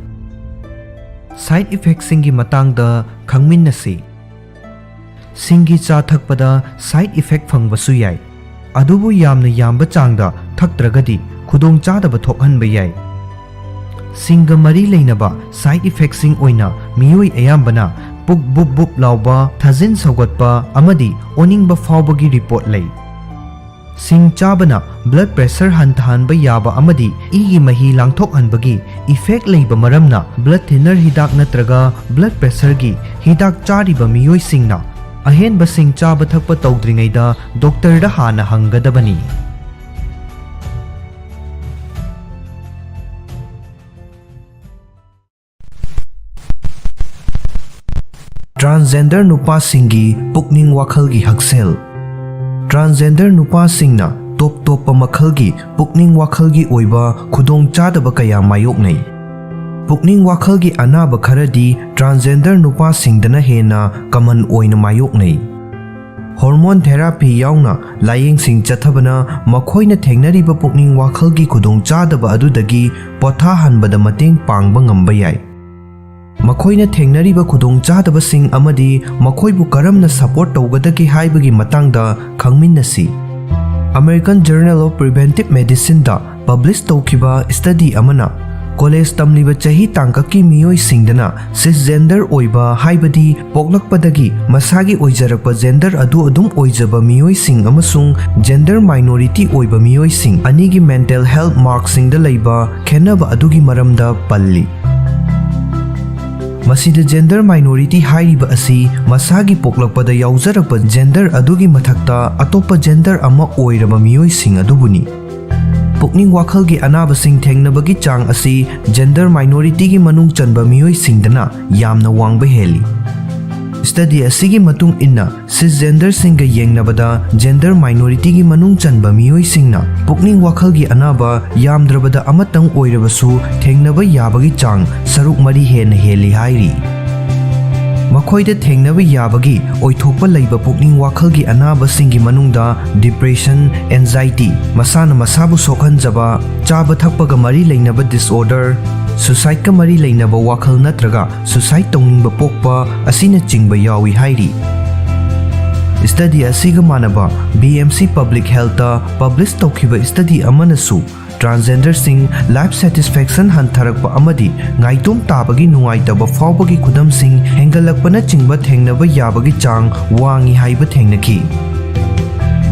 Side effectꯁꯤꯡꯒꯤ ꯃꯇꯥꯡꯗ ꯈꯪꯃꯤꯟꯅꯁꯤ꯫ ꯁꯤꯡꯒꯤ ꯆꯥ ꯊꯛꯄꯗ side effect ꯐꯪꯕꯁꯨ ꯌꯥꯏ, ꯑꯗꯨꯕꯨ ꯌꯥꯝꯅ ꯌꯥꯝꯕ ꯆꯥꯡꯗ ꯊꯛꯇ꯭ꯔꯒꯗꯤ ꯈꯨꯗꯣꯡꯆꯥꯗꯕ ꯊꯣꯛꯍꯟꯕ ꯌꯥꯏ꯫ ꯁꯤꯡꯒ ꯃꯔꯤ ꯂꯩꯅꯕ side effectꯁꯤꯡ ꯑꯣꯏꯅ ꯃꯤꯑꯣꯏ ꯑꯌꯥꯝꯕꯅ ꯄꯨꯛ ꯕꯨꯞ ꯕꯨꯞ ꯂꯥꯎꯕ, ꯊꯥꯖꯤꯟ ꯁꯧꯒꯠꯄ ꯑꯃꯗꯤ ꯑꯣꯅꯤꯡꯕ ꯐꯥꯎꯕꯒꯤ report ꯂꯩ꯫ ꯁꯤꯡ ꯆꯥꯕꯅ blood pressure ꯍꯟꯊꯍꯟꯕ ꯌꯥꯕ ꯑꯃꯗꯤ ꯏꯒꯤ ꯃꯍꯤ ꯂꯥꯡꯊꯣꯛꯍꯟꯕꯒꯤ effect ꯂꯩꯕ ꯃꯔꯝꯅ blood thinner ꯍꯤꯗꯥꯛ ꯅꯠꯇ꯭ꯔꯒ blood pressureꯒꯤ ꯍꯤꯗꯥꯛ ꯆꯥꯔꯤꯕ ꯃꯤꯑꯣꯏꯁꯤꯡꯅ ꯑꯍꯦꯟꯕꯁꯤꯡ ꯆꯥꯕ ꯊꯛꯄ ꯇꯧꯗ꯭ꯔꯤꯉꯩꯗ ꯗꯣꯛꯇꯔꯗ ꯍꯥꯟꯅ ꯍꯪꯒꯗꯕꯅꯤ꯫ ꯇ꯭ꯔꯥꯟꯁꯖꯦꯟꯗꯔ ꯅꯨꯄꯥꯁꯤꯡꯒꯤ ꯄꯨꯛꯅꯤꯡ ꯋꯥꯈꯜꯒꯤ ꯍꯛꯁꯦꯜ꯫ ꯇ꯭ꯔꯥꯟꯁꯖꯦꯟꯗꯔ ꯅꯨꯄꯥꯁꯤꯡꯅ ꯇꯣꯞ ꯇꯣꯞꯄ ꯃꯈꯜꯒꯤ ꯄꯨꯛꯅꯤꯡ ꯋꯥꯈꯜꯒꯤ ꯑꯣꯏꯕ ꯈꯨꯗꯣꯡꯆꯥꯗꯕ ꯀꯌꯥ ꯃꯥꯌꯣꯛꯅꯩ꯫ ꯄꯨꯛꯅꯤꯡ ꯋꯥꯈꯜꯒꯤ ꯑꯅꯥꯕ ꯈꯔꯗꯤ ꯇ꯭ꯔꯥꯟꯁꯖꯦꯟꯗꯔ ꯅꯨꯄꯥꯁꯤꯡꯗꯅ ꯍꯦꯟꯅ ꯀꯃꯟ ꯑꯣꯏꯅ ꯃꯥꯌꯣꯛꯅꯩ꯫ ꯍꯣꯔꯃꯣꯟ ꯊꯦꯔꯥꯄꯤ ꯌꯥꯎꯅ ꯂꯥꯌꯦꯡꯁꯤꯡ ꯆꯠꯊꯕꯅ ꯃꯈꯣꯏꯅ ꯊꯦꯡꯅꯔꯤꯕ ꯄꯨꯛꯅꯤꯡ ꯋꯥꯈꯜꯒꯤ ꯈꯨꯗꯣꯡꯆꯥꯗꯕ ꯑꯗꯨꯗꯒꯤ ꯄꯣꯊꯥꯍꯟꯕꯗ ꯃꯇꯦꯡ ꯄꯥꯡꯕ ꯉꯝꯕ ꯌꯥꯏ꯫ ꯃꯈꯣꯏꯅ ꯊꯦꯡꯅꯔꯤꯕ ꯈꯨꯗꯣꯡꯆꯥꯗꯕꯁꯤꯡ ꯑꯃꯗꯤ ꯃꯈꯣꯏꯕꯨ ꯀꯔꯝꯅ ꯁꯄꯣꯔꯠ ꯇꯧꯒꯗꯒꯦ ꯍꯥꯏꯕꯒꯤ ꯃꯇꯥꯡꯗ ꯈꯪꯃꯤꯟꯅꯁꯤ꯫ American Journal of Preventive Medicineꯗ ꯄꯕ꯭ꯂꯤꯁ ꯇꯧꯈꯤꯕ ꯁ꯭ꯇꯗꯤ ꯑꯃꯅ ꯀꯣꯂꯦꯖ ꯇꯝꯂꯤꯕ ꯆꯍꯤ ꯇꯥꯡꯀꯛꯀꯤ ꯃꯤꯑꯣꯏꯁꯤꯡꯗꯅ ꯁꯤꯁꯖꯦꯟꯗꯔ ꯑꯣꯏꯕ, ꯍꯥꯏꯕꯗꯤ ꯄꯣꯛꯂꯛꯄꯗꯒꯤ ꯃꯁꯥꯒꯤ ꯑꯣꯏꯖꯔꯛꯄ ꯖꯦꯟꯗꯔ ꯑꯗꯨ ꯑꯗꯨꯝ ꯑꯣꯏꯖꯕ ꯃꯤꯑꯣꯏꯁꯤꯡ ꯑꯃꯁꯨꯡ ꯖꯦꯟꯗꯔ ꯃꯥꯏꯅꯣꯔꯤꯇꯤ ꯑꯣꯏꯕ ꯃꯤꯑꯣꯏꯁꯤꯡ ꯑꯅꯤꯒꯤ ꯃꯦꯟꯇꯦꯜ ꯍꯦꯜꯊ ꯃꯥꯔꯛꯁꯤꯡꯗ ꯂꯩꯕ ꯈꯦꯠꯅꯕ ꯑꯗꯨꯒꯤ ꯃꯔꯝꯗ ꯄꯜꯂꯤ꯫ ꯃꯁꯤꯗ ꯖꯦꯟꯗꯔ ꯃꯥꯏꯅꯣꯔꯤꯇꯤ ꯍꯥꯏꯔꯤꯕ ꯑꯁꯤ ꯃꯁꯥꯒꯤ ꯄꯣꯛꯂꯛꯄꯗ ꯌꯥꯎꯖꯔꯛꯄ ꯖꯦꯟꯗꯔ ꯑꯗꯨꯒꯤ ꯃꯊꯛꯇ ꯑꯇꯣꯞꯄ ꯖꯦꯟꯗꯔ ꯑꯃ ꯑꯣꯏꯔꯕ ꯃꯤꯑꯣꯏꯁꯤꯡ ꯑꯗꯨꯕꯨꯅꯤ꯫ ꯄꯨꯛꯅꯤꯡ ꯋꯥꯈꯜꯒꯤ ꯑꯅꯥꯕꯁꯤꯡ ꯊꯦꯡꯅꯕꯒꯤ ꯆꯥꯡ ꯑꯁꯤ ꯖꯦꯟꯗꯔ ꯃꯥꯏꯅꯣꯔꯤꯇꯤꯒꯤ ꯃꯅꯨꯡ ꯆꯟꯕ ꯃꯤꯑꯣꯏꯁꯤꯡꯗꯅ ꯌꯥꯝꯅ ꯋꯥꯡꯕ ꯍꯦꯜꯂꯤ꯫ ꯁ꯭ꯇꯗꯤ ꯑꯁꯤꯒꯤ ꯃꯇꯨꯡ ꯏꯟꯅ, ꯁꯤꯁꯖꯦꯟꯗꯔꯁꯤꯡꯒ ꯌꯦꯡꯅꯕꯗ ꯖꯦꯟꯗꯔ ꯃꯥꯏꯅꯣꯔꯤꯇꯤꯒꯤ ꯃꯅꯨꯡ ꯆꯟꯕ ꯃꯤꯑꯣꯏꯁꯤꯡꯅ ꯄꯨꯛꯅꯤꯡ ꯋꯥꯈꯜꯒꯤ ꯑꯅꯥꯕ ꯌꯥꯝꯗ꯭ꯔꯕꯗ ꯑꯃꯇꯪ ꯑꯣꯏꯔꯕꯁꯨ ꯊꯦꯡꯅꯕ ꯌꯥꯕꯒꯤ ꯆꯥꯡ ꯁꯔꯨꯛ ꯃꯔꯤ ꯍꯦꯟꯅ ꯍꯦꯜꯂꯤ ꯍꯥꯏꯔꯤ꯫ ꯃꯈꯣꯏꯗ ꯊꯦꯡꯅꯕ ꯌꯥꯕꯒꯤ ꯑꯣꯏꯊꯣꯛꯄ ꯂꯩꯕ ꯄꯨꯛꯅꯤꯡ ꯋꯥꯈꯜꯒꯤ ꯑꯅꯥꯕꯁꯤꯡꯒꯤ ꯃꯅꯨꯡꯗ ꯗꯤꯄ꯭ꯔꯦꯁꯟ, ꯑꯦꯟꯖꯥꯏꯇꯤ, ꯃꯁꯥꯅ ꯃꯁꯥꯕꯨ ꯁꯣꯛꯍꯟꯖꯕ, ꯆꯥꯕ ꯊꯛꯄꯒ ꯃꯔꯤ ꯂꯩꯅꯕ ꯗꯤꯁꯑꯣꯔꯗꯔ, ꯁꯨꯁꯥꯏꯗꯀ ꯃꯔꯤ ꯂꯩꯅꯕ ꯋꯥꯈꯜ ꯅꯠꯇ꯭ꯔꯒ ꯁꯨꯁꯥꯏꯗ ꯇꯧꯅꯤꯡꯕ ꯄꯣꯛꯄ ꯑꯁꯤꯅꯆꯤꯡꯕ ꯌꯥꯎꯏ ꯍꯥꯏꯔꯤ꯫ ꯁ꯭ꯇꯗꯤ ꯑꯁꯤꯒ ꯃꯥꯟꯅꯕ ꯕꯤ ꯑꯦꯝ ꯁꯤ ꯄꯕ꯭ꯂꯤꯛ ꯍꯦꯜꯊꯇ ꯄꯕ꯭ꯂꯤꯁ ꯇꯧꯈꯤꯕ ꯁ꯭ꯇꯗꯤ ꯑꯃꯅꯁꯨ ꯇ꯭ꯔꯥꯟꯁꯖꯦꯟꯗꯔꯁꯤꯡ ꯂꯥꯏꯐ ꯁꯦꯇꯤꯁꯐꯦꯛꯁꯟ ꯍꯟꯊꯔꯛꯄ ꯑꯃꯗꯤ ꯉꯥꯏꯇꯣꯝ ꯇꯥꯕꯒꯤ ꯅꯨꯡꯉꯥꯏꯇꯕ ꯐꯥꯎꯕꯒꯤ ꯈꯨꯗꯝꯁꯤꯡ ꯍꯦꯟꯒꯠꯂꯛꯄꯅꯆꯤꯡꯕ ꯊꯦꯡꯅꯕ ꯌꯥꯕꯒꯤ ꯆꯥꯡ ꯋꯥꯡꯏ ꯍꯥꯏꯕ ꯊꯦꯡꯅꯈꯤ꯫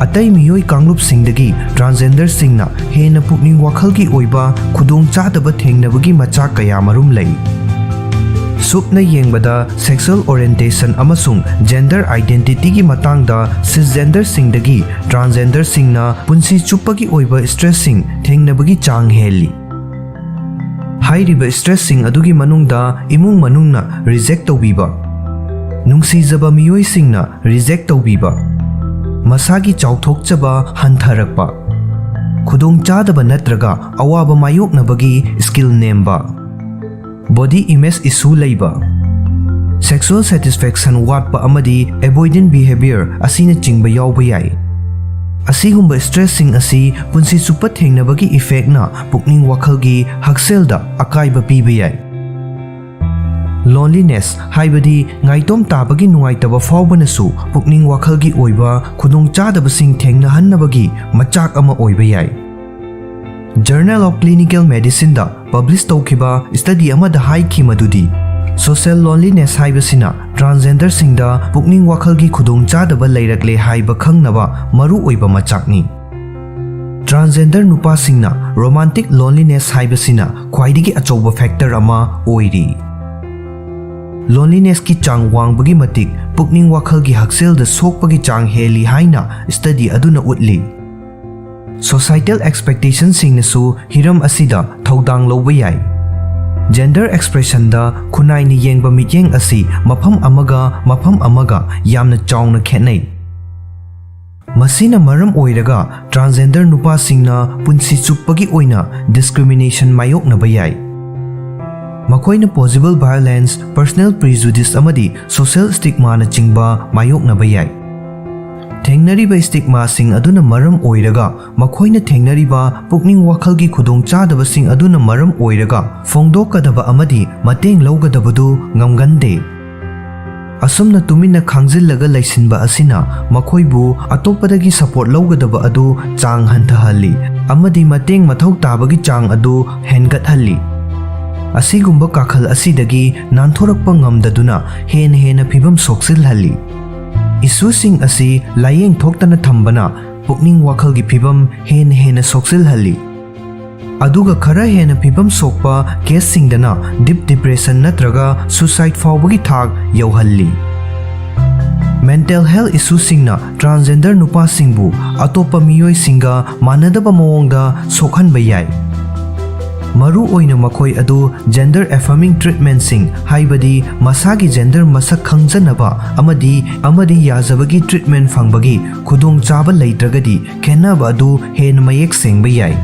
ꯑꯇꯩ ꯃꯤꯑꯣꯏ ꯀꯥꯡꯂꯨꯞꯁꯤꯡꯗꯒꯤ ꯇ꯭ꯔꯥꯟꯁꯖꯦꯟꯗꯔꯁꯤꯡꯅ ꯍꯦꯟꯅ ꯄꯨꯛꯅꯤꯡ ꯋꯥꯈꯜꯒꯤ ꯑꯣꯏꯕ ꯈꯨꯗꯣꯡꯆꯥꯗꯕ ꯊꯦꯡꯅꯕꯒꯤ ꯃꯆꯥꯛ ꯀꯌꯥꯃꯔꯨꯝ ꯂꯩ꯫ ꯁꯨꯞꯅ ꯌꯦꯡꯕꯗ, sexual orientation ꯑꯃꯁꯨꯡ gender identityꯒꯤ ꯃꯇꯥꯡꯗ cisgenderꯁꯤꯡꯗꯒꯤ transgenderꯁꯤꯡꯅ ꯄꯨꯟꯁꯤ ꯆꯨꯞꯄꯒꯤ ꯑꯣꯏꯕ stressꯁꯤꯡ ꯊꯦꯡꯅꯕꯒꯤ ꯆꯥꯡ ꯍꯦꯜꯂꯤ꯫ ꯍꯥꯏꯔꯤꯕ stressꯁꯤꯡ ꯑꯗꯨꯒꯤ ꯃꯅꯨꯡꯗ ꯏꯃꯨꯡ ꯃꯅꯨꯡꯅ reject ꯇꯧꯕꯤꯕ, ꯅꯨꯡꯁꯤꯖꯕ ꯃꯤꯑꯣꯏꯁꯤꯡꯅ reject ꯇꯧꯕꯤꯕ, ꯃꯁꯥꯒꯤ ꯆꯥꯎꯊꯣꯛꯆꯕ ꯍꯟꯊꯔꯛꯄ, ꯈꯨꯗꯣꯡꯆꯥꯗꯕ ꯅꯠꯇ꯭ꯔꯒ ꯑꯋꯥꯕ ꯃꯥꯌꯣꯛꯅꯕꯒꯤ skill ꯅꯦꯝꯕ, body image issue ꯂꯩꯕ, sexual satisfaction ꯋꯥꯠꯄ ꯑꯃꯗꯤ avoidant behavior ꯑꯁꯤꯅꯆꯤꯡꯕ ꯌꯥꯎꯕ ꯌꯥꯏ꯫ ꯑꯁꯤꯒꯨꯝꯕ stressꯁꯤꯡ ꯑꯁꯤ ꯄꯨꯟꯁꯤ ꯆꯨꯞꯄ ꯊꯦꯡꯅꯕꯒꯤ effectꯅ ꯄꯨꯛꯅꯤꯡ ꯋꯥꯈꯜꯒꯤ ꯍꯛꯁꯦꯜꯗ ꯑꯀꯥꯏꯕ ꯄꯤꯕ ꯌꯥꯏ꯫ Loneliness ꯍꯥꯏꯕꯗꯤ ꯉꯥꯏꯇꯣꯝ ꯇꯥꯕꯒꯤ ꯅꯨꯡꯉꯥꯏꯇꯕ ꯐꯥꯎꯕꯅꯁꯨ ꯄꯨꯛꯅꯤꯡ ꯋꯥꯈꯜꯒꯤ ꯑꯣꯏꯕ ꯈꯨꯗꯣꯡꯆꯥꯗꯕꯁꯤꯡ ꯊꯦꯡꯅꯍꯟꯅꯕꯒꯤ ꯃꯆꯥꯛ ꯑꯃ ꯑꯣꯏꯕ ꯌꯥꯏ꯫ Journal of Clinical Medicineꯗ publish ꯇꯧꯈꯤꯕ study ꯑꯃꯗ ꯍꯥꯏꯈꯤ ꯃꯗꯨꯗꯤ, social loneliness ꯍꯥꯏꯕꯁꯤꯅ transgenderꯁꯤꯡꯗ ꯄꯨꯛꯅꯤꯡ ꯋꯥꯈꯜꯒꯤ ꯈꯨꯗꯣꯡꯆꯥꯗꯕ ꯂꯩꯔꯛꯂꯦ ꯍꯥꯏꯕ ꯈꯪꯅꯕ ꯃꯔꯨꯑꯣꯏꯕ ꯃꯆꯥꯛꯅꯤ꯫ Transgender ꯅꯨꯄꯥꯁꯤꯡꯅ romantic loneliness ꯍꯥꯏꯕꯁꯤꯅ ꯈ꯭ꯋꯥꯏꯗꯒꯤ ꯑꯆꯧꯕ factor ꯑꯃ ꯑꯣꯏꯔꯤ꯫ Lonelinessꯀꯤ ꯆꯥꯡ ꯋꯥꯡꯕꯒꯤ ꯃꯇꯤꯛ ꯄꯨꯛꯅꯤꯡ ꯋꯥꯈꯜꯒꯤ ꯍꯛꯁꯦꯜꯗ ꯁꯣꯛꯄꯒꯤ ꯆꯥꯡ ꯍꯦꯜꯂꯤ ꯍꯥꯏꯅ study ꯑꯗꯨꯅ ꯎꯠꯂꯤ꯫ Societal expectationꯁꯤꯡꯅꯁꯨ ꯍꯤꯔꯝ ꯑꯁꯤꯗ ꯊꯧꯗꯥꯡ ꯂꯧꯕ ꯌꯥꯏ꯫ Gender expressionꯗ ꯈꯨꯟꯅꯥꯏꯅ ꯌꯦꯡꯕ ꯃꯤꯠꯌꯦꯡ ꯑꯁꯤ ꯃꯐꯝ ꯑꯃꯒ ꯃꯐꯝ ꯑꯃꯒ ꯌꯥꯝꯅ ꯆꯥꯎꯅ ꯈꯦꯠꯅꯩ꯫ ꯃꯁꯤꯅ ꯃꯔꯝ ꯑꯣꯏꯔꯒ transgender ꯅꯨꯄꯥꯁꯤꯡꯅ ꯄꯨꯟꯁꯤ ꯆꯨꯞꯄꯒꯤ ꯑꯣꯏꯅ discrimination ꯃꯥꯌꯣꯛꯅꯕ ꯌꯥꯏ꯫ ꯃꯈꯣꯏꯅ possible violence, personal prejudice ꯑꯃꯗꯤ social stigmaꯅꯆꯤꯡꯕ ꯃꯥꯌꯣꯛꯅꯕ ꯌꯥꯏ꯫ ꯊꯦꯡꯅꯔꯤꯕ stigmaꯁꯤꯡ ꯑꯗꯨꯅ ꯃꯔꯝ ꯑꯣꯏꯔꯒ ꯃꯈꯣꯏꯅ ꯊꯦꯡꯅꯔꯤꯕ ꯄꯨꯛꯅꯤꯡ ꯋꯥꯈꯜꯒꯤ ꯈꯨꯗꯣꯡꯆꯥꯗꯕꯁꯤꯡ ꯑꯗꯨꯅ ꯃꯔꯝ ꯑꯣꯏꯔꯒ ꯐꯣꯡꯗꯣꯛꯀꯗꯕ ꯑꯃꯗꯤ ꯃꯇꯦꯡ ꯂꯧꯒꯗꯕꯗꯨ ꯉꯝꯒꯟꯗꯦ꯫ ꯑꯁꯨꯝꯅ ꯇꯨꯃꯤꯟꯅ ꯈꯥꯡꯖꯤꯜꯂꯒ ꯂꯩꯁꯤꯟꯕ ꯑꯁꯤꯅ ꯃꯈꯣꯏꯕꯨ ꯑꯇꯣꯞꯄꯗꯒꯤ support ꯂꯧꯒꯗꯕ ꯑꯗꯨ ꯆꯥꯡ ꯍꯟꯊꯍꯜꯂꯤ ꯑꯃꯗꯤ ꯃꯇꯦꯡ ꯃꯊꯧ ꯇꯥꯕꯒꯤ ꯆꯥꯡ ꯑꯗꯨ ꯍꯦꯟꯒꯠꯍꯜꯂꯤ꯫ ꯑꯁꯤꯒꯨꯝꯕ ꯀꯥꯈꯜ ꯑꯁꯤꯗꯒꯤ ꯅꯥꯟꯊꯣꯔꯛꯄ ꯉꯝꯗꯗꯨꯅ ꯍꯦꯟꯅ ꯍꯦꯟꯅ ꯐꯤꯕꯝ ꯁꯣꯛꯆꯤꯜꯍꯜꯂꯤ꯫ Issueꯁꯤꯡ ꯑꯁꯤ ꯂꯥꯏꯌꯦꯡ ꯊꯣꯛꯇꯅ ꯊꯝꯕꯅ ꯄꯨꯛꯅꯤꯡ ꯋꯥꯈꯜꯒꯤ ꯐꯤꯕꯝ ꯍꯦꯟꯅ ꯍꯦꯟꯅ ꯁꯣꯛꯆꯤꯜꯍꯜꯂꯤ꯫ ꯑꯗꯨꯒ ꯈꯔ ꯍꯦꯟꯅ ꯐꯤꯕꯝ ꯁꯣꯛꯄ ꯀꯦꯁꯁꯤꯡꯗꯅ ꯗꯤꯞ ꯗꯤꯄ꯭ꯔꯦꯁꯟ ꯅꯠꯇ꯭ꯔꯒ ꯁꯨꯁꯥꯏꯗ ꯐꯥꯎꯕꯒꯤ ꯊꯥꯛ ꯌꯧꯍꯜꯂꯤ꯫ ꯃꯦꯟꯇꯦꯜ ꯍꯦꯜꯊ ꯏꯁꯨꯁꯤꯡꯅ ꯇ꯭ꯔꯥꯟꯁꯖꯦꯟꯗꯔ ꯅꯨꯄꯥꯁꯤꯡꯕꯨ ꯑꯇꯣꯞꯄ ꯃꯤꯑꯣꯏꯁꯤꯡꯒ ꯃꯥꯟꯅꯗꯕ ꯃꯑꯣꯡꯗ ꯁꯣꯛꯍꯟꯕ ꯌꯥꯏ꯫ ꯃꯔꯨ ꯑꯣꯏꯅ ꯃꯈꯣꯏ ꯑꯗꯨ ꯖꯦꯟꯗꯔ ꯑꯦꯐꯔꯃꯤꯡ ꯇ꯭ꯔꯤꯠꯃꯦꯟꯠꯁꯤꯡ, ꯍꯥꯏꯕꯗꯤ ꯃꯁꯥꯒꯤ ꯖꯦꯟꯗꯔ ꯃꯁꯛ ꯈꯪꯖꯅꯕ ꯑꯃꯗꯤ, ꯑꯃꯗꯤ ꯌꯥꯖꯕꯒꯤ ꯇ꯭ꯔꯤꯠꯃꯦꯟꯠ ꯐꯪꯕꯒꯤ ꯈꯨꯗꯣꯡꯆꯥꯕ ꯂꯩꯇ꯭ꯔꯒꯗꯤ, ꯈꯦꯠꯅꯕ ꯑꯗꯨ ꯍꯦꯟꯅ ꯃꯌꯦꯛ ꯁꯦꯡꯕ ꯌꯥꯏ꯫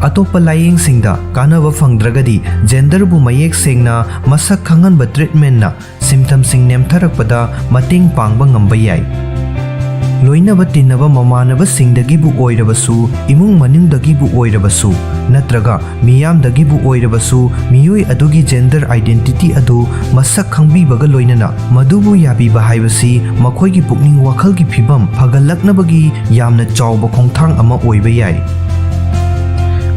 ꯑꯇꯣꯞꯄ ꯂꯥꯌꯦꯡꯁꯤꯡꯗ ꯀꯥꯟꯅꯕ ꯐꯪꯗ꯭ꯔꯒꯗꯤ, ꯖꯦꯟꯗꯔꯕꯨ ꯃꯌꯦꯛ ꯁꯦꯡꯅ ꯃꯁꯛ ꯈꯪꯍꯟꯕ ꯇ꯭ꯔꯤꯠꯃꯦꯟꯠꯅ ꯁꯤꯝꯇꯝꯁꯤꯡ ꯅꯦꯝꯊꯔꯛꯄꯗ ꯃꯇꯦꯡ ꯄꯥꯡꯕ ꯉꯝꯕ ꯌꯥꯏ꯫ ꯂꯣꯏꯅꯕ ꯇꯤꯟꯅꯕ ꯃꯃꯥꯟꯅꯕꯁꯤꯡꯗꯒꯤꯕꯨ ꯑꯣꯏꯔꯕꯁꯨ, ꯏꯃꯨꯡ ꯃꯅꯨꯡꯗꯒꯤꯕꯨ ꯑꯣꯏꯔꯕꯁꯨ, ꯅꯠꯇ꯭ꯔꯒ ꯃꯤꯌꯥꯝꯗꯒꯤꯕꯨ ꯑꯣꯏꯔꯕꯁꯨ, ꯃꯤꯑꯣꯏ ꯑꯗꯨꯒꯤ ꯖꯦꯟꯗꯔ ꯑꯥꯏꯗꯦꯟꯇꯤꯇꯤ ꯑꯗꯨ ꯃꯁꯛ ꯈꯪꯕꯤꯕꯒ ꯂꯣꯏꯅꯅ ꯃꯗꯨꯕꯨ ꯌꯥꯕꯤꯕ ꯍꯥꯏꯕꯁꯤ ꯃꯈꯣꯏꯒꯤ ꯄꯨꯛꯅꯤꯡ ꯋꯥꯈꯜꯒꯤ ꯐꯤꯕꯝ ꯐꯒꯠꯂꯛꯅꯕꯒꯤ ꯌꯥꯝꯅ ꯆꯥꯎꯕ ꯈꯣꯡꯊꯥꯡ ꯑꯃ ꯑꯣꯏꯕ ꯌꯥꯏ꯫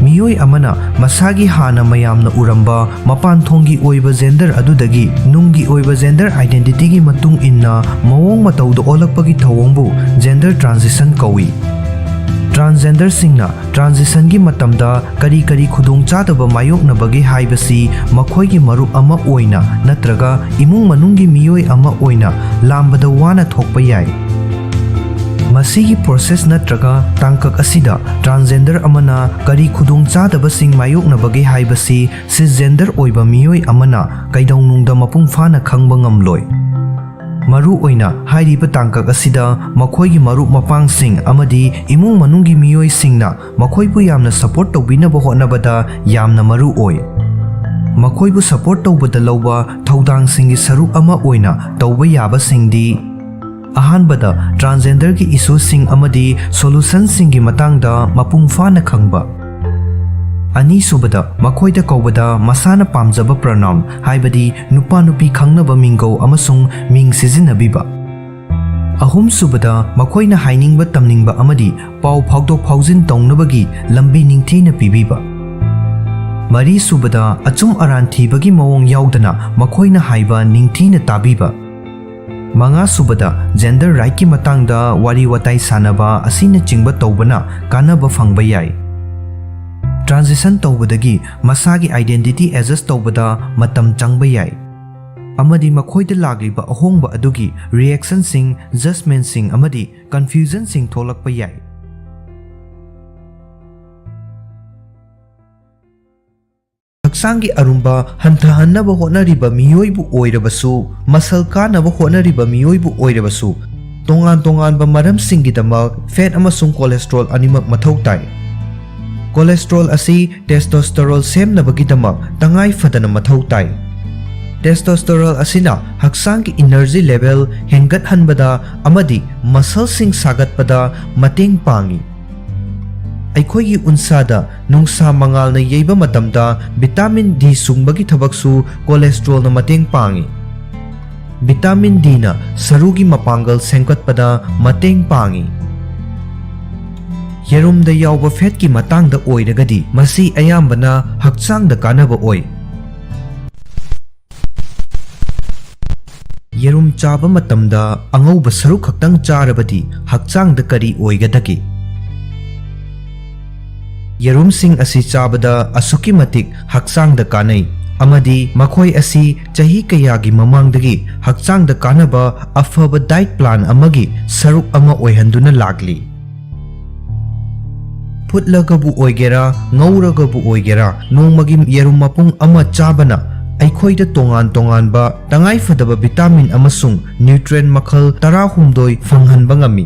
ꯃꯤꯑꯣꯏ ꯑꯃꯅ ꯃꯁꯥꯒꯤ ꯍꯥꯟꯅ ꯃꯌꯥꯝꯅ ꯎꯔꯝꯕ ꯃꯄꯥꯟ ꯊꯣꯡꯒꯤ ꯑꯣꯏꯕ ꯖꯦꯟꯗꯔ ꯑꯗꯨꯗꯒꯤ ꯅꯨꯡꯒꯤ ꯑꯣꯏꯕ ꯖꯦꯟꯗꯔ ꯑꯥꯏꯗꯦꯟꯇꯤꯇꯤꯒꯤ ꯃꯇꯨꯡ ꯏꯟꯅ ꯃꯑꯣꯡ ꯃꯇꯧꯗ ꯑꯣꯜꯂꯛꯄꯒꯤ ꯊꯧꯑꯣꯡꯕꯨ ꯖꯦꯟꯗꯔ ꯇ꯭ꯔꯥꯟꯖꯤꯁꯟ ꯀꯧꯏ꯫ ꯇ꯭ꯔꯥꯟꯁꯖꯦꯟꯗꯔꯁꯤꯡꯅ ꯇ꯭ꯔꯥꯟꯖꯤꯁꯟꯒꯤ ꯃꯇꯝꯗ ꯀꯔꯤ ꯀꯔꯤ ꯈꯨꯗꯣꯡꯆꯥꯗꯕ ꯃꯥꯌꯣꯛꯅꯕꯒꯦ ꯍꯥꯏꯕꯁꯤ ꯃꯈꯣꯏꯒꯤ ꯃꯔꯨꯞ ꯑꯃ ꯑꯣꯏꯅ ꯅꯠꯇ꯭ꯔꯒ ꯏꯃꯨꯡ ꯃꯅꯨꯡꯒꯤ ꯃꯤꯑꯣꯏ ꯑꯃ ꯑꯣꯏꯅ ꯂꯥꯝꯕꯗ ꯋꯥꯅ ꯊꯣꯛꯄ ꯌꯥꯏ꯫ ꯃꯁꯤꯒꯤ ꯄ꯭ꯔꯣꯁꯦꯁ ꯅꯠꯇ꯭ꯔꯒ ꯇꯥꯡꯀꯛ ꯑꯁꯤꯗ ꯇ꯭ꯔꯥꯟꯁꯖꯦꯟꯗꯔ ꯑꯃꯅ ꯀꯔꯤ ꯈꯨꯗꯣꯡꯆꯥꯗꯕꯁꯤꯡ ꯃꯥꯌꯣꯛꯅꯕꯒꯦ ꯍꯥꯏꯕꯁꯤ ꯁꯤꯁꯖꯦꯟꯗꯔ ꯑꯣꯏꯕ ꯃꯤꯑꯣꯏ ꯑꯃꯅ ꯀꯩꯗꯧꯅꯨꯡꯗ ꯃꯄꯨꯡ ꯐꯥꯅ ꯈꯪꯕ ꯉꯝꯂꯣꯏ꯫ ꯃꯔꯨ ꯑꯣꯏꯅ ꯍꯥꯏꯔꯤꯕ ꯇꯥꯡꯀꯛ ꯑꯁꯤꯗ ꯃꯈꯣꯏꯒꯤ ꯃꯔꯨꯞ ꯃꯄꯥꯡꯁꯤꯡ ꯑꯃꯗꯤ ꯏꯃꯨꯡ ꯃꯅꯨꯡꯒꯤ ꯃꯤꯑꯣꯏꯁꯤꯡꯅ ꯃꯈꯣꯏꯕꯨ ꯌꯥꯝꯅ ꯁꯄꯣꯔꯠ ꯇꯧꯕꯤꯅꯕ ꯍꯣꯠꯅꯕꯗ ꯌꯥꯝꯅ ꯃꯔꯨ ꯑꯣꯏ꯫ ꯃꯈꯣꯏꯕꯨ ꯁꯄꯣꯔꯠ ꯇꯧꯕꯗ ꯂꯧꯕ ꯊꯧꯗꯥꯡꯁꯤꯡꯒꯤ ꯁꯔꯨꯛ ꯑꯃ ꯑꯣꯏꯅ ꯇꯧꯕ ꯌꯥꯕꯁꯤꯡꯗꯤ: ꯑꯍꯥꯟꯕꯗ, ꯇ꯭ꯔꯥꯟꯁꯖꯦꯟꯗꯔꯒꯤ ꯏꯁꯨꯁꯤꯡ ꯑꯃꯗꯤ ꯁꯣꯂꯨꯁꯟꯁꯤꯡꯒꯤ ꯃꯇꯥꯡꯗ ꯃꯄꯨꯡ ꯐꯥꯅ ꯈꯪꯕ꯫ ꯑꯅꯤꯁꯨꯕꯗ, ꯃꯈꯣꯏꯗ ꯀꯧꯕꯗ ꯃꯁꯥꯅ ꯄꯥꯝꯖꯕ ꯄ꯭ꯔꯣꯅꯥꯎꯟ, ꯍꯥꯏꯕꯗꯤ ꯅꯨꯄꯥ ꯅꯨꯄꯤ ꯈꯪꯅꯕ ꯃꯤꯡꯒꯧ ꯑꯃꯁꯨꯡ ꯃꯤꯡ ꯁꯤꯖꯤꯟꯅꯕꯤꯕ꯫ ꯑꯍꯨꯝꯁꯨꯕꯗ, ꯃꯈꯣꯏꯅ ꯍꯥꯏꯅꯤꯡꯕ ꯇꯝꯅꯤꯡꯕ ꯑꯃꯗꯤ ꯄꯥꯎ ꯐꯥꯎꯗꯣꯛ ꯐꯥꯎꯖꯤꯟ ꯇꯧꯅꯕꯒꯤ ꯂꯝꯕꯤ ꯅꯤꯡꯊꯤꯅ ꯄꯤꯕꯤꯕ꯫ ꯃꯔꯤꯁꯨꯕꯗ, ꯑꯆꯨꯝ ꯑꯔꯥꯟ ꯊꯤꯕꯒꯤ ꯃꯑꯣꯡ ꯌꯥꯎꯗꯅ ꯃꯈꯣꯏꯅ ꯍꯥꯏꯕ ꯅꯤꯡꯊꯤꯅ ꯇꯥꯕꯤꯕ꯫ ꯃꯉꯥꯁꯨꯕꯗ, ꯖꯦꯟꯗꯔ ꯔꯥꯏꯠꯀꯤ ꯃꯇꯥꯡꯗ ꯋꯥꯔꯤ ꯋꯥꯇꯥꯏ ꯁꯥꯟꯅꯕ ꯑꯁꯤꯅꯆꯤꯡꯕ ꯇꯧꯕꯅ ꯀꯥꯟꯅꯕ ꯐꯪꯕ ꯌꯥꯏ꯫ ꯇ꯭ꯔꯥꯟꯖꯤꯁꯟ ꯇꯧꯕꯗꯒꯤ ꯃꯁꯥꯒꯤ identity adjust ꯇꯧꯕꯗ ꯃꯇꯝ ꯆꯪꯕ ꯌꯥꯏ, ꯑꯃꯗꯤ ꯃꯈꯣꯏꯗ ꯂꯥꯛꯂꯤꯕ ꯑꯍꯣꯡꯕ ꯑꯗꯨꯒꯤ reactionꯁꯤꯡ, judgementꯁꯤꯡ ꯑꯃꯗꯤ confusionꯁꯤꯡ ꯊꯣꯛꯂꯛꯄ ꯌꯥꯏ꯫ ꯍꯛꯆꯥꯡꯒꯤ ꯑꯔꯨꯝꯕ ꯍꯟꯊꯍꯟꯅꯕ ꯍꯣꯠꯅꯔꯤꯕ ꯃꯤꯑꯣꯏꯕꯨ ꯑꯣꯏꯔꯕꯁꯨ, ꯃꯁꯜ ꯀꯥꯅꯕ ꯍꯣꯠꯅꯔꯤꯕ ꯃꯤꯑꯣꯏꯕꯨ ꯑꯣꯏꯔꯕꯁꯨ, ꯇꯣꯉꯥꯟ ꯇꯣꯉꯥꯟꯕ ꯃꯔꯝꯁꯤꯡꯒꯤꯗꯃꯛ fat ꯑꯃꯁꯨꯡ cholesterol ꯑꯅꯤꯃꯛ ꯃꯊꯧ ꯇꯥꯏ꯫ Cholesterol ꯑꯁꯤ testosterone ꯁꯦꯝꯅꯕꯒꯤꯗꯃꯛ ꯇꯉꯥꯏ ꯐꯗꯅ ꯃꯊꯧ ꯇꯥꯏ꯫ Testosterone ꯑꯁꯤꯅ ꯍꯛꯆꯥꯡꯒꯤ energy level ꯍꯦꯟꯒꯠꯍꯟꯕꯗ ꯑꯃꯗꯤ muscleꯁꯤꯡ ꯁꯥꯒꯠꯄꯗ ꯃꯇꯦꯡ ꯄꯥꯡꯏ꯫ ꯑꯩꯈꯣꯏꯒꯤ ꯎꯟꯁꯥꯗ ꯅꯨꯡꯁꯥ ꯃꯉꯥꯜꯅ ꯌꯩꯕ ꯃꯇꯝꯗ vitamin D ꯁꯨꯡꯕꯒꯤ ꯊꯕꯛꯁꯨ cholesterolꯅ ꯃꯇꯦꯡ ꯄꯥꯡꯏ꯫ Vitamin Dꯅ ꯁꯔꯨꯒꯤ ꯃꯄꯥꯡꯒꯜ ꯁꯦꯝꯒꯠꯄꯗ ꯃꯇꯦꯡ ꯄꯥꯡꯏ꯫ ꯌꯦꯔꯨꯝꯗ ꯌꯥꯎꯕ fatꯀꯤ ꯃꯇꯥꯡꯗ ꯑꯣꯏꯔꯒꯗꯤ, ꯃꯁꯤ ꯑꯌꯥꯝꯕꯅ ꯍꯛꯆꯥꯡꯗ ꯀꯥꯟꯅꯕ ꯑꯣꯏ꯫ ꯌꯦꯔꯨꯝ ꯆꯥꯕ ꯃꯇꯝꯗ ꯑꯉꯧꯕ ꯁꯔꯨꯛ ꯈꯛꯇꯪ ꯆꯥꯔꯕꯗꯤ ꯍꯛꯆꯥꯡꯗ ꯀꯔꯤ ꯑꯣꯏꯒꯗꯒꯦ? ꯌꯦꯔꯨꯝꯁꯤꯡ ꯑꯁꯤ ꯆꯥꯕꯗ ꯑꯁꯨꯛꯀꯤ ꯃꯇꯤꯛ ꯍꯛꯆꯥꯡꯗ ꯀꯥꯟꯅꯩ, ꯑꯃꯗꯤ ꯃꯈꯣꯏ ꯑꯁꯤ ꯆꯍꯤ ꯀꯌꯥꯒꯤ ꯃꯃꯥꯡꯗꯒꯤ ꯍꯛꯆꯥꯡꯗ ꯀꯥꯟꯅꯕ ꯑꯐꯕ diet plan ꯑꯃꯒꯤ ꯁꯔꯨꯛ ꯑꯃ ꯑꯣꯏꯍꯟꯗꯨꯅ ꯂꯥꯛꯂꯤ꯫ ꯐꯨꯠꯂꯒꯕꯨ ꯑꯣꯏꯒꯦꯔꯥ, ꯉꯧꯔꯒꯕꯨ ꯑꯣꯏꯒꯦꯔꯥ, ꯅꯣꯡꯃꯒꯤ ꯌꯦꯔꯨꯝ ꯃꯄꯨꯡ ꯑꯃ ꯆꯥꯕꯅ ꯑꯩꯈꯣꯏꯗ ꯇꯣꯉꯥꯟ ꯇꯣꯉꯥꯟꯕ ꯇꯉꯥꯏꯐꯗꯕ vitamin ꯑꯃꯁꯨꯡ nutrient ꯃꯈꯜ ꯇꯔꯥꯍꯨꯝꯗꯣꯏ ꯐꯪꯍꯟꯕ ꯉꯝꯃꯤ꯫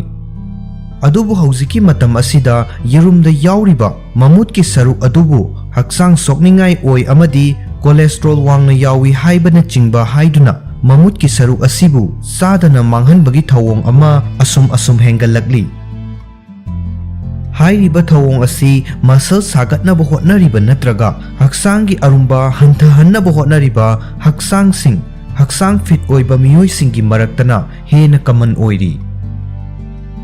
ꯑꯗꯨꯕꯨ ꯍꯧꯖꯤꯛꯀꯤ ꯃꯇꯝ ꯑꯁꯤꯗ ꯌꯦꯔꯨꯝꯗ ꯌꯥꯎꯔꯤꯕ ꯃꯃꯨꯠꯀꯤ ꯁꯔꯨꯛ ꯑꯗꯨꯕꯨ ꯍꯛꯆꯥꯡ ꯁꯣꯛꯅꯤꯡꯉꯥꯏ ꯑꯣꯏ ꯑꯃꯗꯤ cholesterol ꯋꯥꯡꯅ ꯌꯥꯎꯏ ꯍꯥꯏꯕꯅꯆꯤꯡꯕ ꯍꯥꯏꯗꯨꯅ ꯃꯃꯨꯠꯀꯤ ꯁꯔꯨꯛ ꯑꯁꯤꯕꯨ ꯆꯥꯗꯅ ꯃꯥꯡꯍꯟꯕꯒꯤ ꯊꯧꯑꯣꯡ ꯑꯃ ꯑꯁꯨꯝ ꯑꯁꯨꯝ ꯍꯦꯟꯒꯠꯂꯛꯂꯤ꯫ ꯍꯥꯏꯔꯤꯕ ꯊꯧꯑꯣꯡ ꯑꯁꯤ muscle ꯁꯥꯒꯠꯅꯕ ꯍꯣꯠꯅꯔꯤꯕ ꯅꯠꯇ꯭ꯔꯒ ꯍꯛꯆꯥꯡꯒꯤ ꯑꯔꯨꯝꯕ ꯍꯟꯊꯍꯟꯅꯕ ꯍꯣꯠꯅꯔꯤꯕ ꯍꯛꯆꯥꯡꯁꯤꯡ, ꯍꯛꯆꯥꯡ fit ꯑꯣꯏꯕ ꯃꯤꯑꯣꯏꯁꯤꯡꯒꯤ ꯃꯔꯛꯇꯅ ꯍꯦꯟꯅ common ꯑꯣꯏꯔꯤ꯫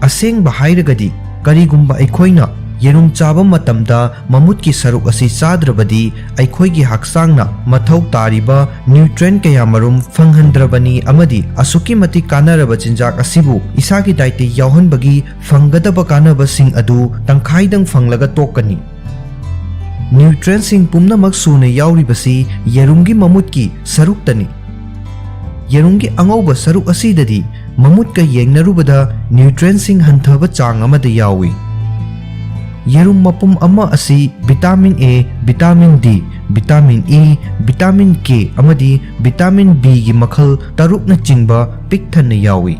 ꯑꯁꯦꯡꯕ ꯍꯥꯏꯔꯒꯗꯤ, ꯀꯔꯤꯒꯨꯝꯕ ꯑꯩꯈꯣꯏꯅ ꯌꯦꯔꯨꯝ ꯆꯥꯕ ꯃꯇꯝꯗ ꯃꯃꯨꯠꯀꯤ ꯁꯔꯨꯛ ꯑꯁꯤ ꯆꯥꯗ꯭ꯔꯕꯗꯤ, ꯑꯩꯈꯣꯏꯒꯤ ꯍꯛꯆꯥꯡꯅ ꯃꯊꯧ ꯇꯥꯔꯤꯕ nutrient ꯀꯌꯥꯃꯔꯨꯝ ꯐꯪꯍꯟꯗ꯭ꯔꯕꯅꯤ ꯑꯃꯗꯤ ꯑꯁꯨꯛꯀꯤ ꯃꯇꯤꯛ ꯀꯥꯟꯅꯔꯕ ꯆꯤꯟꯖꯥꯛ ꯑꯁꯤꯕꯨ ꯏꯁꯥꯒꯤ dietꯇ ꯌꯥꯎꯍꯟꯕꯒꯤ ꯐꯪꯒꯗꯕ ꯀꯥꯟꯅꯕꯁꯤꯡ ꯑꯗꯨ ꯇꯪꯈꯥꯏꯗꯪ ꯐꯪꯂꯒ ꯇꯣꯛꯀꯅꯤ꯫ Nutrientꯁꯤꯡ ꯄꯨꯝꯅꯃꯛ ꯁꯨꯅ ꯌꯥꯎꯔꯤꯕꯁꯤ ꯌꯦꯔꯨꯝꯒꯤ ꯃꯃꯨꯠꯀꯤ ꯁꯔꯨꯛꯇꯅꯤ꯫ ꯌꯦꯔꯨꯝꯒꯤ ꯑꯉꯧꯕ ꯁꯔꯨꯛ ꯑꯁꯤꯗꯗꯤ ꯃꯃꯨꯠꯀ ꯌꯦꯡꯅꯔꯨꯕꯗ nutrientꯁꯤꯡ ꯍꯟꯊꯕ ꯆꯥꯡ ꯑꯃꯗ ꯌꯥꯎꯏ꯫ ꯌꯦꯔꯨꯝ ꯃꯄꯨꯝ ꯑꯃ ꯑꯁꯤ vitamin A, vitamin D, vitamin E, vitamin K ꯑꯃꯗꯤ vitamin Bꯒꯤ ꯃꯈꯜ ꯇꯔꯨꯛꯅꯆꯤꯡꯕ ꯄꯤꯛ ꯊꯟꯅ ꯌꯥꯎꯏ꯫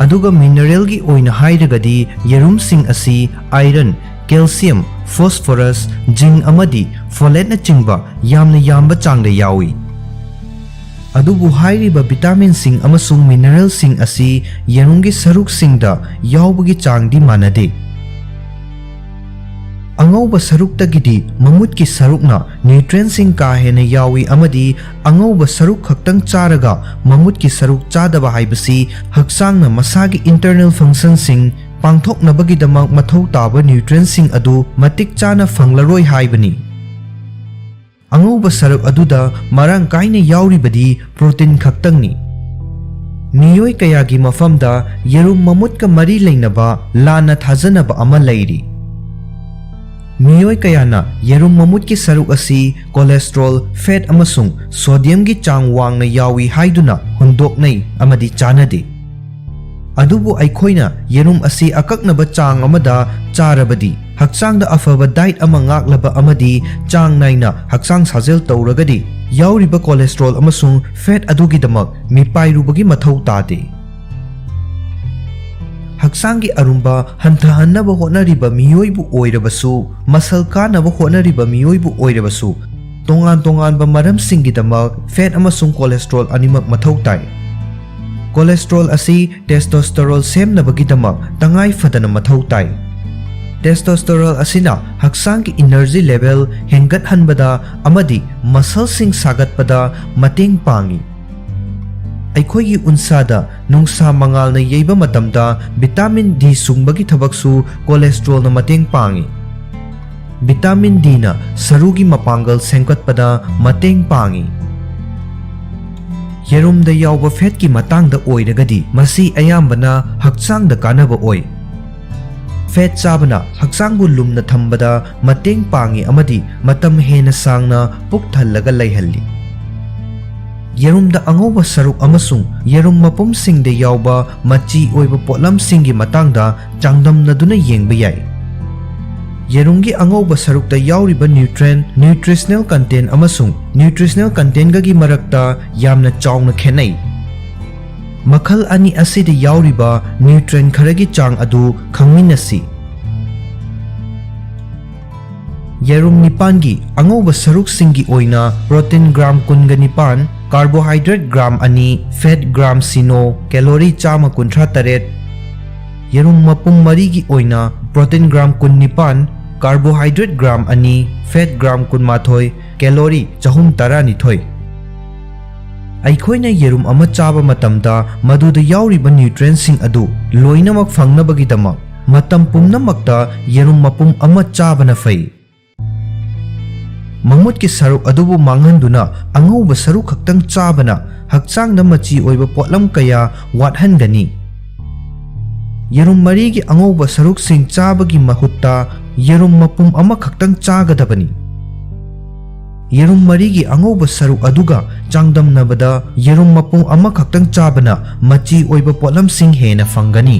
ꯑꯗꯨꯒ mineralꯒꯤ ꯑꯣꯏꯅ ꯍꯥꯏꯔꯒꯗꯤ ꯌꯦꯔꯨꯝꯁꯤꯡ ꯑꯁꯤ iron, calcium, phosphorus, zinc ꯑꯃꯗꯤ folateꯅꯆꯤꯡꯕ ꯌꯥꯝꯅ ꯌꯥꯝꯕ ꯆꯥꯡꯗ ꯌꯥꯎꯏ꯫ ꯑꯗꯨꯕꯨ ꯍꯥꯏꯔꯤꯕ vitaminꯁꯤꯡ ꯑꯃꯁꯨꯡ mineralꯁꯤꯡ ꯑꯁꯤ ꯌꯦꯔꯨꯝꯒꯤ ꯁꯔꯨꯛꯁꯤꯡꯗ ꯌꯥꯎꯕꯒꯤ ꯆꯥꯡꯗꯤ ꯃꯥꯟꯅꯗꯦ꯫ ꯑꯉꯧꯕ ꯁꯔꯨꯛꯇꯒꯤꯗꯤ ꯃꯃꯨꯠꯀꯤ ꯁꯔꯨꯛꯅ nutrientꯁꯤꯡ ꯀꯥ ꯍꯦꯟꯅ ꯌꯥꯎꯏ ꯑꯃꯗꯤ ꯑꯉꯧꯕ ꯁꯔꯨꯛ ꯈꯛꯇꯪ ꯆꯥꯔꯒ ꯃꯃꯨꯠꯀꯤ ꯁꯔꯨꯛ ꯆꯥꯗꯕ ꯍꯥꯏꯕꯁꯤ ꯍꯛꯆꯥꯡꯅ ꯃꯁꯥꯒꯤ internal functionꯁꯤꯡ ꯄꯥꯡꯊꯣꯛꯅꯕꯒꯤꯗꯃꯛ ꯃꯊꯧ ꯇꯥꯕ nutrientꯁꯤꯡ ꯑꯗꯨ ꯃꯇꯤꯛ ꯆꯥꯅ ꯐꯪꯂꯔꯣꯏ ꯍꯥꯏꯕꯅꯤ꯫ ꯑꯉꯧꯕ ꯁꯔꯨꯛ ꯑꯗꯨꯗ ꯃꯔꯥꯡ ꯀꯥꯏꯅ ꯌꯥꯎꯔꯤꯕꯗꯤ protein ꯈꯛꯇꯪꯅꯤ꯫ ꯃꯤꯑꯣꯏ ꯀꯌꯥꯒꯤ ꯃꯐꯝꯗ ꯌꯦꯔꯨꯝ ꯃꯃꯨꯠꯀ ꯃꯔꯤ ꯂꯩꯅꯕ ꯂꯥꯟꯅ ꯊꯥꯖꯅꯕ ꯑꯃ ꯂꯩꯔꯤ꯫ ꯃꯤꯑꯣꯏ ꯀꯌꯥꯅ ꯌꯦꯔꯨꯝ ꯃꯃꯨꯠꯀꯤ ꯁꯔꯨꯛ ꯑꯁꯤ cholesterol, fat ꯑꯃꯁꯨꯡ sodiumꯒꯤ ꯆꯥꯡ ꯋꯥꯡꯅ ꯌꯥꯎꯏ ꯍꯥꯏꯗꯨꯅ ꯍꯨꯟꯗꯣꯛꯅꯩ ꯑꯃꯗꯤ ꯆꯥꯅꯗꯦ꯫ ꯑꯗꯨꯕꯨ ꯑꯩꯈꯣꯏꯅ ꯌꯦꯔꯨꯝ ꯑꯁꯤ ꯑꯀꯛꯅꯕ ꯆꯥꯡ ꯑꯃꯗ ꯆꯥꯔꯕꯗꯤ, ꯍꯛꯆꯥꯡꯗ ꯑꯐꯕ diet ꯑꯃ ꯉꯥꯛꯂꯕ ꯑꯃꯗꯤ ꯆꯥꯡ ꯅꯥꯏꯅ ꯍꯛꯆꯥꯡ ꯁꯥꯖꯦꯜ ꯇꯧꯔꯒꯗꯤ, ꯌꯥꯎꯔꯤꯕ cholesterol ꯑꯃꯁꯨꯡ fat ꯑꯗꯨꯒꯤꯗꯃꯛ ꯃꯤꯄꯥꯏꯔꯨꯕꯒꯤ ꯃꯊꯧ ꯇꯥꯗꯦ꯫ ꯍꯛꯆꯥꯡꯒꯤ ꯑꯔꯨꯝꯕ ꯍꯟꯊꯍꯟꯅꯕ ꯍꯣꯠꯅꯔꯤꯕ ꯃꯤꯑꯣꯏꯕꯨ ꯑꯣꯏꯔꯕꯁꯨ, ꯃꯁꯜ ꯀꯥꯅꯕ ꯍꯣꯠꯅꯔꯤꯕ ꯃꯤꯑꯣꯏꯕꯨ ꯑꯣꯏꯔꯕꯁꯨ, ꯇꯣꯉꯥꯟ ꯇꯣꯉꯥꯟꯕ ꯃꯔꯝꯁꯤꯡꯒꯤꯗꯃꯛ fat ꯑꯃꯁꯨꯡ cholesterol ꯑꯅꯤꯃꯛ ꯃꯊꯧ ꯇꯥꯏ꯫ Cholesterol ꯑꯁꯤ testosterone ꯁꯦꯝꯅꯕꯒꯤꯗꯃꯛ ꯇꯉꯥꯏ ꯐꯗꯅ ꯃꯊꯧ ꯇꯥꯏ꯫ Testosterone ꯑꯁꯤꯅ ꯍꯛꯆꯥꯡꯒꯤ energy level ꯍꯦꯟꯒꯠꯍꯟꯕꯗ ꯑꯃꯗꯤ muscleꯁꯤꯡ ꯁꯥꯒꯠꯄꯗ ꯃꯇꯦꯡ ꯄꯥꯡꯏ꯫ ꯑꯩꯈꯣꯏꯒꯤ ꯎꯟꯁꯥꯗ ꯅꯨꯡꯁꯥ ꯃꯉꯥꯜꯅ ꯌꯩꯕ ꯃꯇꯝꯗ vitamin D ꯁꯨꯡꯕꯒꯤ ꯊꯕꯛꯁꯨ cholesterolꯅ ꯃꯇꯦꯡ ꯄꯥꯡꯏ꯫ Vitamin Dꯅ ꯁꯔꯨꯒꯤ ꯃꯄꯥꯡꯒꯜ ꯁꯦꯝꯒꯠꯄꯗ ꯃꯇꯦꯡ ꯄꯥꯡꯏ꯫ ꯌꯦꯔꯨꯝꯗ ꯌꯥꯎꯕ fatꯀꯤ ꯃꯇꯥꯡꯗ ꯑꯣꯏꯔꯒꯗꯤ, ꯃꯁꯤ ꯑꯌꯥꯝꯕꯅ ꯍꯛꯆꯥꯡꯗ ꯀꯥꯟꯅꯕ ꯑꯣꯏ꯫ ꯐꯦꯠ ꯆꯥꯕꯅ ꯍꯛꯆꯥꯡꯕꯨ ꯂꯨꯝꯅ ꯊꯝꯕꯗ ꯃꯇꯦꯡ ꯄꯥꯡꯏ ꯑꯃꯗꯤ ꯃꯇꯝ ꯍꯦꯟꯅ ꯁꯥꯡꯅ ꯄꯨꯛ ꯊꯜꯂꯒ ꯂꯩꯍꯜꯂꯤ꯫ ꯌꯦꯔꯨꯝꯗ ꯑꯉꯧꯕ ꯁꯔꯨꯛ ꯑꯃꯁꯨꯡ ꯌꯦꯔꯨꯝ ꯃꯄꯨꯝꯁꯤꯡꯗ ꯌꯥꯎꯕ ꯃꯆꯤ ꯑꯣꯏꯕ ꯄꯣꯠꯂꯝꯁꯤꯡꯒꯤ ꯃꯇꯥꯡꯗ ꯆꯥꯡꯗꯝꯅꯗꯨꯅ ꯌꯦꯡꯕ ꯌꯥꯏ꯫ ꯌꯦꯔꯨꯝꯒꯤ ꯑꯉꯧꯕ ꯁꯔꯨꯛꯇ ꯌꯥꯎꯔꯤꯕ nutrient, nutritional content ꯑꯃꯁꯨꯡ nutritional contentꯒꯒꯤ ꯃꯔꯛꯇ ꯌꯥꯝꯅ ꯆꯥꯎꯅ ꯈꯦꯠꯅꯩ꯫ ꯃꯈꯜ ꯑꯅꯤ ꯑꯁꯤꯗ ꯌꯥꯎꯔꯤꯕ nutrient ꯈꯔꯒꯤ ꯆꯥꯡ ꯑꯗꯨ ꯈꯪꯃꯤꯟꯅꯁꯤ꯫ ꯌꯦꯔꯨꯝ ꯅꯤꯄꯥꯟꯒꯤ ꯑꯉꯧꯕ ꯁꯔꯨꯛꯁꯤꯡꯒꯤ ꯑꯣꯏꯅ protein gram ꯀꯨꯟꯒ ꯅꯤꯄꯥꯟ, carbohydrate gram ꯑꯅꯤ, fat gram ꯁꯤꯅꯣ, calorie ꯆꯥꯝꯃ ꯀꯨꯟꯊ꯭ꯔꯥ ꯇꯔꯦꯠ꯫ ꯌꯦꯔꯨꯝ ꯃꯄꯨꯝ ꯃꯔꯤꯒꯤ ꯑꯣꯏꯅ protein gram ꯀꯨꯟꯅꯤꯄꯥꯟ, carbohydrate gram ꯑꯅꯤ, fat gram ꯀꯨꯟꯃꯥꯊꯣꯏ, calorie ꯆꯍꯨꯝ ꯇꯔꯥꯅꯤꯊꯣꯏ꯫ ꯑꯩꯈꯣꯏꯅ ꯌꯦꯔꯨꯝ ꯑꯃ ꯆꯥꯕ ꯃꯇꯝꯗ ꯃꯗꯨꯗ ꯌꯥꯎꯔꯤꯕ nutrientꯁꯤꯡ ꯑꯗꯨ ꯂꯣꯏꯅꯃꯛ ꯐꯪꯅꯕꯒꯤꯗꯃꯛ ꯃꯇꯝ ꯄꯨꯝꯅꯃꯛꯇ ꯌꯦꯔꯨꯝ ꯃꯄꯨꯝ ꯑꯃ ꯆꯥꯕꯅ ꯐꯩ꯫ ꯃꯃꯨꯠꯀꯤ ꯁꯔꯨꯛ ꯑꯗꯨꯕꯨ ꯃꯥꯡꯍꯟꯗꯨꯅ ꯑꯉꯧꯕ ꯁꯔꯨꯛ ꯈꯛꯇꯪ ꯆꯥꯕꯅ ꯍꯛꯆꯥꯡꯗ ꯃꯆꯤ ꯑꯣꯏꯕ ꯄꯣꯠꯂꯝ ꯀꯌꯥ ꯋꯥꯠꯍꯟꯒꯅꯤ꯫ ꯌꯦꯔꯨꯝ ꯃꯔꯤꯒꯤ ꯑꯉꯧꯕ ꯁꯔꯨꯛꯁꯤꯡ ꯆꯥꯕꯒꯤ ꯃꯍꯨꯠꯇ ꯌꯦꯔꯨꯝ ꯃꯄꯨꯝ ꯑꯃꯈꯛꯇꯪ ꯆꯥꯒꯗꯕꯅꯤ꯫ ꯌꯦꯔꯨꯝ ꯃꯔꯤꯒꯤ ꯑꯉꯧꯕ ꯁꯔꯨꯛ ꯑꯗꯨꯒ ꯆꯥꯡꯗꯝꯅꯕꯗ ꯌꯦꯔꯨꯝ ꯃꯄꯨꯝ ꯑꯃꯈꯛꯇꯪ ꯆꯥꯕꯅ ꯃꯆꯤ ꯑꯣꯏꯕ ꯄꯣꯠꯂꯝꯁꯤꯡ ꯍꯦꯟꯅ ꯐꯪꯒꯅꯤ꯫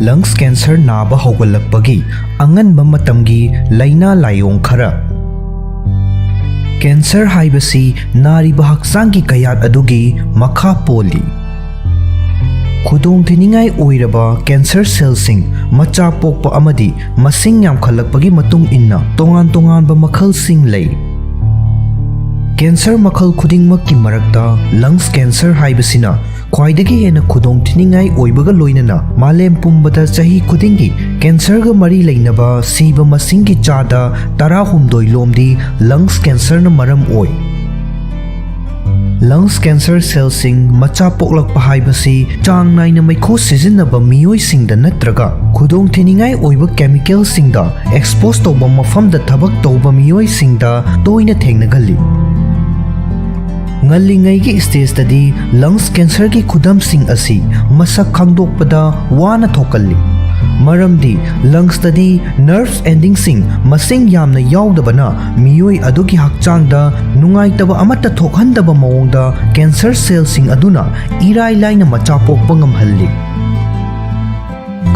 Lungs cancer ꯅꯥꯕ ꯍꯧꯒꯠꯂꯛꯄꯒꯤ ꯑꯉꯟꯕ ꯃꯇꯝꯒꯤ ꯂꯥꯏꯅꯥ ꯂꯥꯏꯑꯣꯡ ꯈꯔ꯫ Cancer ꯍꯥꯏꯕꯁꯤ ꯅꯥꯔꯤꯕ ꯍꯛꯆꯥꯡꯒꯤ ꯀꯌꯥꯠ ꯑꯗꯨꯒꯤ ꯃꯈꯥ ꯄꯣꯜꯂꯤ꯫ ꯈꯨꯗꯣꯡꯊꯤꯅꯤꯡꯉꯥꯏ ꯑꯣꯏꯔꯕ cancer cellꯁꯤꯡ ꯃꯆꯥ ꯄꯣꯛꯄ ꯑꯃꯗꯤ ꯃꯁꯤꯡ ꯌꯥꯝꯈꯠꯂꯛꯄꯒꯤ ꯃꯇꯨꯡ ꯏꯟꯅ ꯇꯣꯉꯥꯟ ꯇꯣꯉꯥꯟꯕ ꯃꯈꯜꯁꯤꯡ ꯂꯩ꯫ Cancer ꯃꯈꯜ ꯈꯨꯗꯤꯡꯃꯛꯀꯤ ꯃꯔꯛꯇ lungs cancer ꯍꯥꯏꯕꯁꯤꯅ ꯈ꯭ꯋꯥꯏꯗꯒꯤ ꯍꯦꯟꯅ ꯈꯨꯗꯣꯡꯊꯤꯅꯤꯡꯉꯥꯏ ꯑꯣꯏꯕꯒ ꯂꯣꯏꯅꯅ ꯃꯥꯂꯦꯝ ꯄꯨꯝꯕꯗ ꯆꯍꯤ ꯈꯨꯗꯤꯡꯒꯤ cancerꯒ ꯃꯔꯤ ꯂꯩꯅꯕ ꯁꯤꯕ ꯃꯁꯤꯡꯒꯤ ꯆꯥꯗ ꯇꯔꯥꯍꯨꯝꯗꯣꯏ ꯂꯣꯝꯗꯤ lungs cancerꯅ ꯃꯔꯝ ꯑꯣꯏ꯫ Lungs cancer cellꯁꯤꯡ ꯃꯆꯥ ꯄꯣꯛꯂꯛꯄ ꯍꯥꯏꯕꯁꯤ ꯆꯥꯡ ꯅꯥꯏꯅ ꯃꯩꯈꯨ ꯁꯤꯖꯤꯟꯅꯕ ꯃꯤꯑꯣꯏꯁꯤꯡꯗ ꯅꯠꯇ꯭ꯔꯒ ꯈꯨꯗꯣꯡꯊꯤꯅꯤꯡꯉꯥꯏ ꯑꯣꯏꯕ chemicalꯁꯤꯡꯗ expose ꯇꯧꯕ ꯃꯐꯝꯗ ꯊꯕꯛ ꯇꯧꯕ ꯃꯤꯑꯣꯏꯁꯤꯡꯗ ꯇꯣꯏꯅ ꯊꯦꯡꯅꯒꯜꯂꯤ꯫ ꯉꯜꯂꯤꯉꯩꯒꯤ stageꯇꯗꯤ lungs cancerꯒꯤ ꯈꯨꯗꯝꯁꯤꯡ ꯑꯁꯤ ꯃꯁꯛ ꯈꯪꯗꯣꯛꯄꯗ ꯋꯥꯅ ꯊꯣꯛꯀꯜꯂꯤ꯫ ꯃꯔꯝꯗꯤ lungsꯇꯗꯤ nerve endingꯁꯤꯡ ꯃꯁꯤꯡ ꯌꯥꯝꯅ ꯌꯥꯎꯗꯕꯅ ꯃꯤꯑꯣꯏ ꯑꯗꯨꯒꯤ ꯍꯛꯆꯥꯡꯗ ꯅꯨꯡꯉꯥꯏꯇꯕ ꯑꯃꯠꯇ ꯊꯣꯛꯍꯟꯗꯕ ꯃꯑꯣꯡꯗ cancer cellꯁꯤꯡ ꯑꯗꯨꯅ ꯏꯔꯥꯏ ꯂꯥꯏꯅ ꯃꯆꯥ ꯄꯣꯛꯄ ꯉꯝꯍꯜꯂꯤ꯫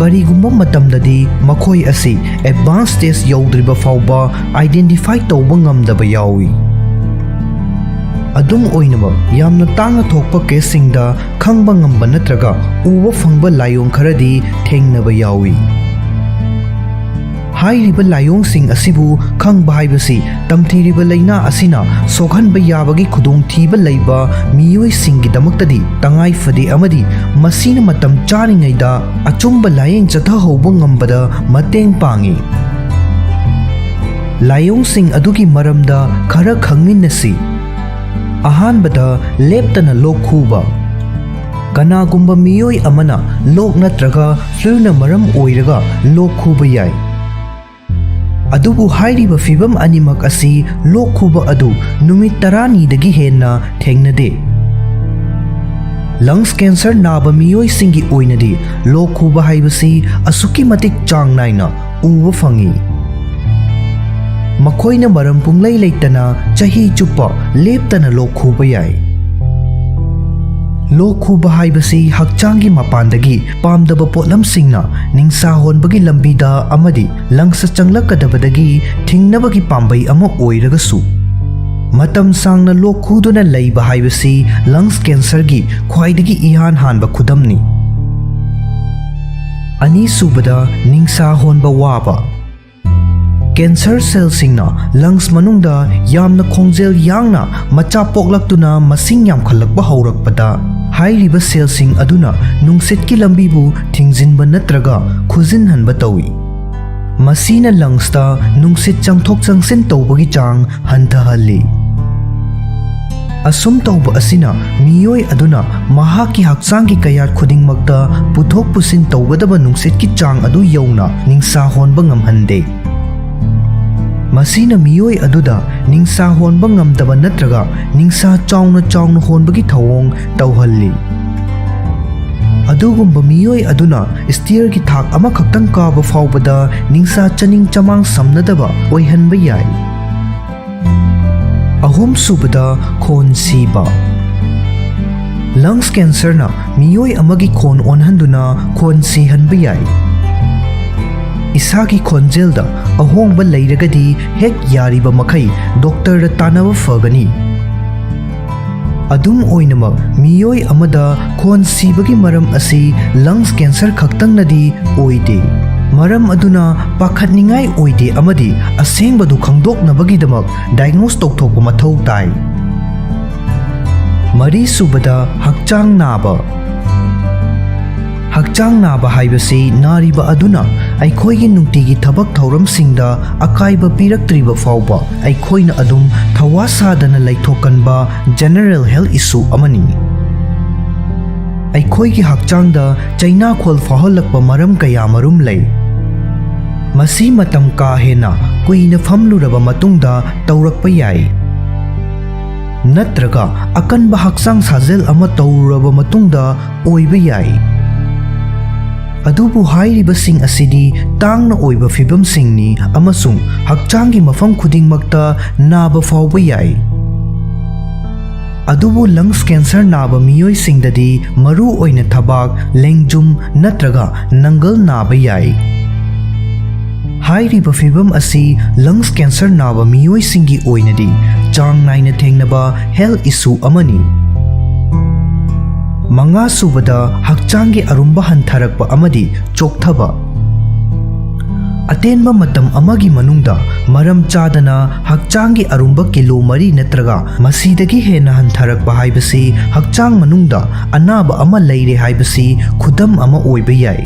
ꯀꯔꯤꯒꯨꯝꯕ ꯃꯇꯝꯗꯗꯤ ꯃꯈꯣꯏ ꯑꯁꯤ advanced stage ꯌꯧꯗ꯭ꯔꯤꯕ ꯐꯥꯎꯕ identify ꯇꯧꯕ ꯉꯝꯗꯕ ꯌꯥꯎꯏ꯫ ꯑꯗꯨꯝ ꯑꯣꯏꯅꯃꯛ, ꯌꯥꯝꯅ ꯇꯥꯡꯅ ꯊꯣꯛꯄ caseꯁꯤꯡꯗ ꯈꯪꯕ ꯉꯝꯕ ꯅꯠꯇ꯭ꯔꯒ ꯎꯕ ꯐꯪꯕ ꯂꯥꯏꯑꯣꯡ ꯈꯔꯗꯤ ꯊꯦꯡꯅꯕ ꯌꯥꯎꯏ꯫ ꯍꯥꯏꯔꯤꯕ ꯂꯥꯏꯑꯣꯡꯁꯤꯡ ꯑꯁꯤꯕꯨ ꯈꯪꯕ ꯍꯥꯏꯕꯁꯤ ꯇꯝꯊꯤꯔꯤꯕ ꯂꯥꯏꯅꯥ ꯑꯁꯤꯅ ꯁꯣꯛꯍꯟꯕ ꯌꯥꯕꯒꯤ ꯈꯨꯗꯣꯡꯊꯤꯕ ꯂꯩꯕ ꯃꯤꯑꯣꯏꯁꯤꯡꯒꯤꯗꯃꯛꯇꯗꯤ ꯇꯉꯥꯏ ꯐꯗꯦ ꯑꯃꯗꯤ ꯃꯁꯤꯅ ꯃꯇꯝ ꯆꯥꯔꯤꯉꯩꯗ ꯑꯆꯨꯝꯕ ꯂꯥꯌꯦꯡ ꯆꯠꯊꯍꯧꯕ ꯉꯝꯕꯗ ꯃꯇꯦꯡ ꯄꯥꯡꯏ꯫ ꯂꯥꯏꯑꯣꯡꯁꯤꯡ ꯑꯗꯨꯒꯤ ꯃꯔꯝꯗ ꯈꯔ ꯈꯪꯃꯤꯟꯅꯁꯤ꯫ ꯑꯍꯥꯟꯕꯗ, ꯂꯦꯞꯇꯅ ꯂꯣꯛ ꯈꯨꯕ꯫ ꯀꯅꯥꯒꯨꯝꯕ ꯃꯤꯑꯣꯏ ꯑꯃꯅ ꯂꯣꯛ ꯅꯠꯇ꯭ꯔꯒ fluꯅ ꯃꯔꯝ ꯑꯣꯏꯔꯒ ꯂꯣꯛ ꯈꯨꯕ ꯌꯥꯏ꯫ ꯑꯗꯨꯕꯨ ꯍꯥꯏꯔꯤꯕ ꯐꯤꯚꯝ ꯑꯅꯤꯃꯛ ꯑꯁꯤ ꯂꯣꯛ ꯈꯨꯕ ꯑꯗꯨ ꯅꯨꯃꯤꯠ ꯇꯔꯥꯅꯤꯗꯒꯤ ꯍꯦꯟꯅ ꯊꯦꯡꯅꯗꯦ꯫ Lungs cancer ꯅꯥꯕ ꯃꯤꯑꯣꯏꯁꯤꯡꯒꯤ ꯑꯣꯏꯅꯗꯤ ꯂꯣꯛ ꯈꯨꯕ ꯍꯥꯏꯕꯁꯤ ꯑꯁꯨꯛꯀꯤ ꯃꯇꯤꯛ ꯆꯥꯡ ꯅꯥꯏꯅ ꯎꯕ ꯐꯪꯏ꯫ ꯃꯈꯣꯏꯅ ꯃꯔꯝ ꯄꯨꯡꯂꯩ ꯂꯩꯇꯅ ꯆꯍꯤ ꯆꯨꯞꯄ ꯂꯦꯞꯇꯅ ꯂꯣꯛ ꯈꯨꯕ ꯌꯥꯏ꯫ ꯂꯣꯛ ꯈꯨꯕ ꯍꯥꯏꯕꯁꯤ ꯍꯛꯆꯥꯡꯒꯤ ꯃꯄꯥꯟꯗꯒꯤ ꯄꯥꯝꯗꯕ ꯄꯣꯠꯂꯝꯁꯤꯡꯅ ꯅꯤꯡꯁꯥ ꯍꯣꯟꯕꯒꯤ ꯂꯝꯕꯤꯗ ꯑꯃꯗꯤ lungsꯇ ꯆꯪꯂꯛꯀꯗꯕꯗꯒꯤ ꯊꯤꯡꯅꯕꯒꯤ ꯄꯥꯝꯕꯩ ꯑꯃ ꯑꯣꯏꯔꯒꯁꯨ, ꯃꯇꯝ ꯁꯥꯡꯅ ꯂꯣꯛ ꯈꯨꯗꯨꯅ ꯂꯩꯕ ꯍꯥꯏꯕꯁꯤ lungs cancerꯒꯤ ꯈ꯭ꯋꯥꯏꯗꯒꯤ ꯏꯍꯥꯟ ꯍꯥꯟꯕ ꯈꯨꯗꯝꯅꯤ꯫ ꯑꯅꯤꯁꯨꯕꯗ, ꯅꯤꯡꯁꯥ ꯍꯣꯟꯕ ꯋꯥꯕ꯫ Cancer cellꯁꯤꯡꯅ lungs ꯃꯅꯨꯡꯗ ꯌꯥꯝꯅ ꯈꯣꯡꯖꯦꯜ ꯌꯥꯡꯅ ꯃꯆꯥ ꯄꯣꯛꯂꯛꯇꯨꯅ ꯃꯁꯤꯡ ꯌꯥꯝꯈꯠꯂꯛꯄ ꯍꯧꯔꯛꯄꯗ, ꯍꯥꯏꯔꯤꯕ cellꯁꯤꯡ ꯑꯗꯨꯅ ꯅꯨꯡꯁꯤꯠꯀꯤ ꯂꯝꯕꯤꯕꯨ ꯊꯤꯡꯖꯤꯟꯕ ꯅꯠꯇ꯭ꯔꯒ ꯈꯨꯖꯤꯟꯍꯟꯕ ꯇꯧꯏ꯫ ꯃꯁꯤꯅ lungsꯇ ꯅꯨꯡꯁꯤꯠ ꯆꯪꯊꯣꯛ ꯆꯪꯁꯤꯟ ꯇꯧꯕꯒꯤ ꯆꯥꯡ ꯍꯟꯊꯍꯜꯂꯤ꯫ ꯑꯁꯨꯝ ꯇꯧꯕ ꯑꯁꯤꯅ ꯃꯤꯑꯣꯏ ꯑꯗꯨꯅ ꯃꯍꯥꯛꯀꯤ ꯍꯛꯆꯥꯡꯒꯤ ꯀꯌꯥꯠ ꯈꯨꯗꯤꯡꯃꯛꯇ ꯄꯨꯊꯣꯛ ꯄꯨꯁꯤꯟ ꯇꯧꯒꯗꯕ ꯅꯨꯡꯁꯤꯠꯀꯤ ꯆꯥꯡ ꯑꯗꯨ ꯌꯧꯅ ꯅꯤꯡꯁꯥ ꯍꯣꯟꯕ ꯉꯝꯍꯟꯗꯦ꯫ ꯃꯁꯤꯅ ꯃꯤꯑꯣꯏ ꯑꯗꯨꯗ ꯅꯤꯡꯁꯥ ꯍꯣꯟꯕ ꯉꯝꯗꯕ ꯅꯠꯇ꯭ꯔꯒ ꯅꯤꯡꯁꯥ ꯆꯥꯎꯅ ꯆꯥꯎꯅ ꯍꯣꯟꯕꯒꯤ ꯊꯧꯑꯣꯡ ꯇꯧꯍꯜꯂꯤ꯫ ꯑꯗꯨꯒꯨꯝꯕ ꯃꯤꯑꯣꯏ ꯑꯗꯨꯅ ꯁ꯭ꯇꯤꯌꯔꯒꯤ ꯊꯥꯛ ꯑꯃꯈꯛꯇꯪ ꯀꯥꯕ ꯐꯥꯎꯕꯗ ꯅꯤꯡꯁꯥ ꯆꯅꯤꯡ ꯆꯃꯥꯡ ꯁꯝꯅꯗꯕ ꯑꯣꯏꯍꯟꯕ ꯌꯥꯏ꯫ ꯑꯍꯨꯝꯁꯨꯕꯗ, ꯈꯣꯟ ꯁꯤꯕ꯫ ꯂꯪꯁ ꯀꯦꯟꯁꯔꯅ ꯃꯤꯑꯣꯏ ꯑꯃꯒꯤ ꯈꯣꯟ ꯑꯣꯟꯍꯟꯗꯨꯅ ꯈꯣꯟ ꯁꯤꯍꯟꯕ ꯌꯥꯏ꯫ ꯏꯁꯥꯒꯤ ꯈꯣꯟꯖꯦꯜꯗ ꯑꯍꯣꯡꯕ ꯂꯩꯔꯒꯗꯤ ꯍꯦꯛ ꯌꯥꯔꯤꯕ ꯃꯈꯩ ꯗꯣꯛꯇꯔꯗ ꯇꯥꯟꯅꯕ ꯐꯒꯅꯤ꯫ ꯑꯗꯨꯝ ꯑꯣꯏꯅꯃꯛ, ꯃꯤꯑꯣꯏ ꯑꯃꯗ ꯈꯣꯟ ꯁꯤꯕꯒꯤ ꯃꯔꯝ ꯑꯁꯤ ꯂꯪꯁ ꯀꯦꯟꯁꯔ ꯈꯛꯇꯪꯅꯗꯤ ꯑꯣꯏꯗꯦ꯫ ꯃꯔꯝ ꯑꯗꯨꯅ ꯄꯥꯈꯠꯅꯤꯡꯉꯥꯏ ꯑꯣꯏꯗꯦ ꯑꯃꯗꯤ ꯑꯁꯦꯡꯕꯗꯨ ꯈꯪꯗꯣꯛꯅꯕꯒꯤꯗꯃꯛ ꯗꯥꯏꯒꯅꯣꯁ ꯇꯧꯊꯣꯛꯄ ꯃꯊꯧ ꯇꯥꯏ꯫ ꯃꯔꯤꯁꯨꯕꯗ, ꯍꯛꯆꯥꯡ ꯅꯥꯕ꯫ ꯍꯛꯆꯥꯡ ꯅꯥꯕ ꯍꯥꯏꯕꯁꯤ ꯅꯥꯔꯤꯕ ꯑꯗꯨꯅ ꯑꯩꯈꯣꯏꯒꯤ ꯅꯨꯡꯇꯤꯒꯤ ꯊꯕꯛ ꯊꯧꯔꯝꯁꯤꯡꯗ ꯑꯀꯥꯏꯕ ꯄꯤꯔꯛꯇ꯭ꯔꯤꯕ ꯐꯥꯎꯕ ꯑꯩꯈꯣꯏꯅ ꯑꯗꯨꯝ ꯊꯋꯥ ꯁꯥꯗꯅ ꯂꯩꯊꯣꯛꯀꯟꯕ ꯖꯦꯅꯔꯦꯜ ꯍꯦꯜꯊ ꯏꯁꯨ ꯑꯃꯅꯤ꯫ ꯑꯩꯈꯣꯏꯒꯤ ꯍꯛꯆꯥꯡꯗ ꯆꯩꯅꯥꯈꯣꯜ ꯐꯥꯎꯍꯜꯂꯛꯄ ꯃꯔꯝ ꯀꯌꯥ ꯃꯔꯨꯝ ꯂꯩ꯫ ꯃꯁꯤ ꯃꯇꯝ ꯀꯥ ꯍꯦꯟꯅ ꯀꯨꯏꯅ ꯐꯝꯂꯨꯔꯕ ꯃꯇꯨꯡꯗ ꯇꯧꯔꯛꯄ ꯌꯥꯏ, ꯅꯠꯇ꯭ꯔꯒ ꯑꯀꯟꯕ ꯍꯛꯆꯥꯡ ꯁꯥꯖꯦꯜ ꯑꯃ ꯇꯧꯔꯨꯔꯕ ꯃꯇꯨꯡꯗ ꯑꯣꯏꯕ ꯌꯥꯏ꯫ ꯑꯗꯨꯕꯨ ꯍꯥꯏꯔꯤꯕꯁꯤꯡ ꯑꯁꯤꯗꯤ ꯇꯥꯡꯅ ꯑꯣꯏꯕ ꯐꯤꯚꯝꯁꯤꯡꯅꯤ ꯑꯃꯁꯨꯡ ꯍꯛꯆꯥꯡꯒꯤ ꯃꯐꯝ ꯈꯨꯗꯤꯡꯃꯛꯇ ꯅꯥꯕ ꯐꯥꯎꯕ ꯌꯥꯏ꯫ ꯑꯗꯨꯕꯨ ꯂꯪꯁ ꯀꯦꯟꯁꯔ ꯅꯥꯕ ꯃꯤꯑꯣꯏꯁꯤꯡꯗꯗꯤ ꯃꯔꯨ ꯑꯣꯏꯅ ꯊꯕꯥꯛ, ꯂꯦꯡꯖꯨꯝ ꯅꯠꯇ꯭ꯔꯒ ꯅꯪꯒꯜ ꯅꯥꯕ ꯌꯥꯏ꯫ ꯍꯥꯏꯔꯤꯕ ꯐꯤꯚꯝ ꯑꯁꯤ ꯂꯪꯁ ꯀꯦꯟꯁꯔ ꯅꯥꯕ ꯃꯤꯑꯣꯏꯁꯤꯡꯒꯤ ꯑꯣꯏꯅꯗꯤ ꯆꯥꯡ ꯅꯥꯏꯅ ꯊꯦꯡꯅꯕ ꯍꯦꯜꯊ ꯏꯁꯨ ꯑꯃꯅꯤ꯫ ꯃꯉꯥꯁꯨꯕꯗ, ꯍꯛꯆꯥꯡꯒꯤ ꯑꯔꯨꯝꯕ ꯍꯟꯊꯔꯛꯄ ꯑꯃꯗꯤ ꯆꯣꯛꯊꯕ꯫ ꯑꯇꯦꯟꯕ ꯃꯇꯝ ꯑꯃꯒꯤ ꯃꯅꯨꯡꯗ ꯃꯔꯝ ꯆꯥꯗꯅ ꯍꯛꯆꯥꯡꯒꯤ ꯑꯔꯨꯝꯕ ꯀꯤꯂꯣ ꯃꯔꯤ ꯅꯠꯇ꯭ꯔꯒ ꯃꯁꯤꯗꯒꯤ ꯍꯦꯟꯅ ꯍꯟꯊꯔꯛꯄ ꯍꯥꯏꯕꯁꯤ ꯍꯛꯆꯥꯡ ꯃꯅꯨꯡꯗ ꯑꯅꯥꯕ ꯑꯃ ꯂꯩꯔꯦ ꯍꯥꯏꯕꯁꯤ ꯈꯨꯗꯝ ꯑꯃ ꯑꯣꯏꯕ ꯌꯥꯏ꯫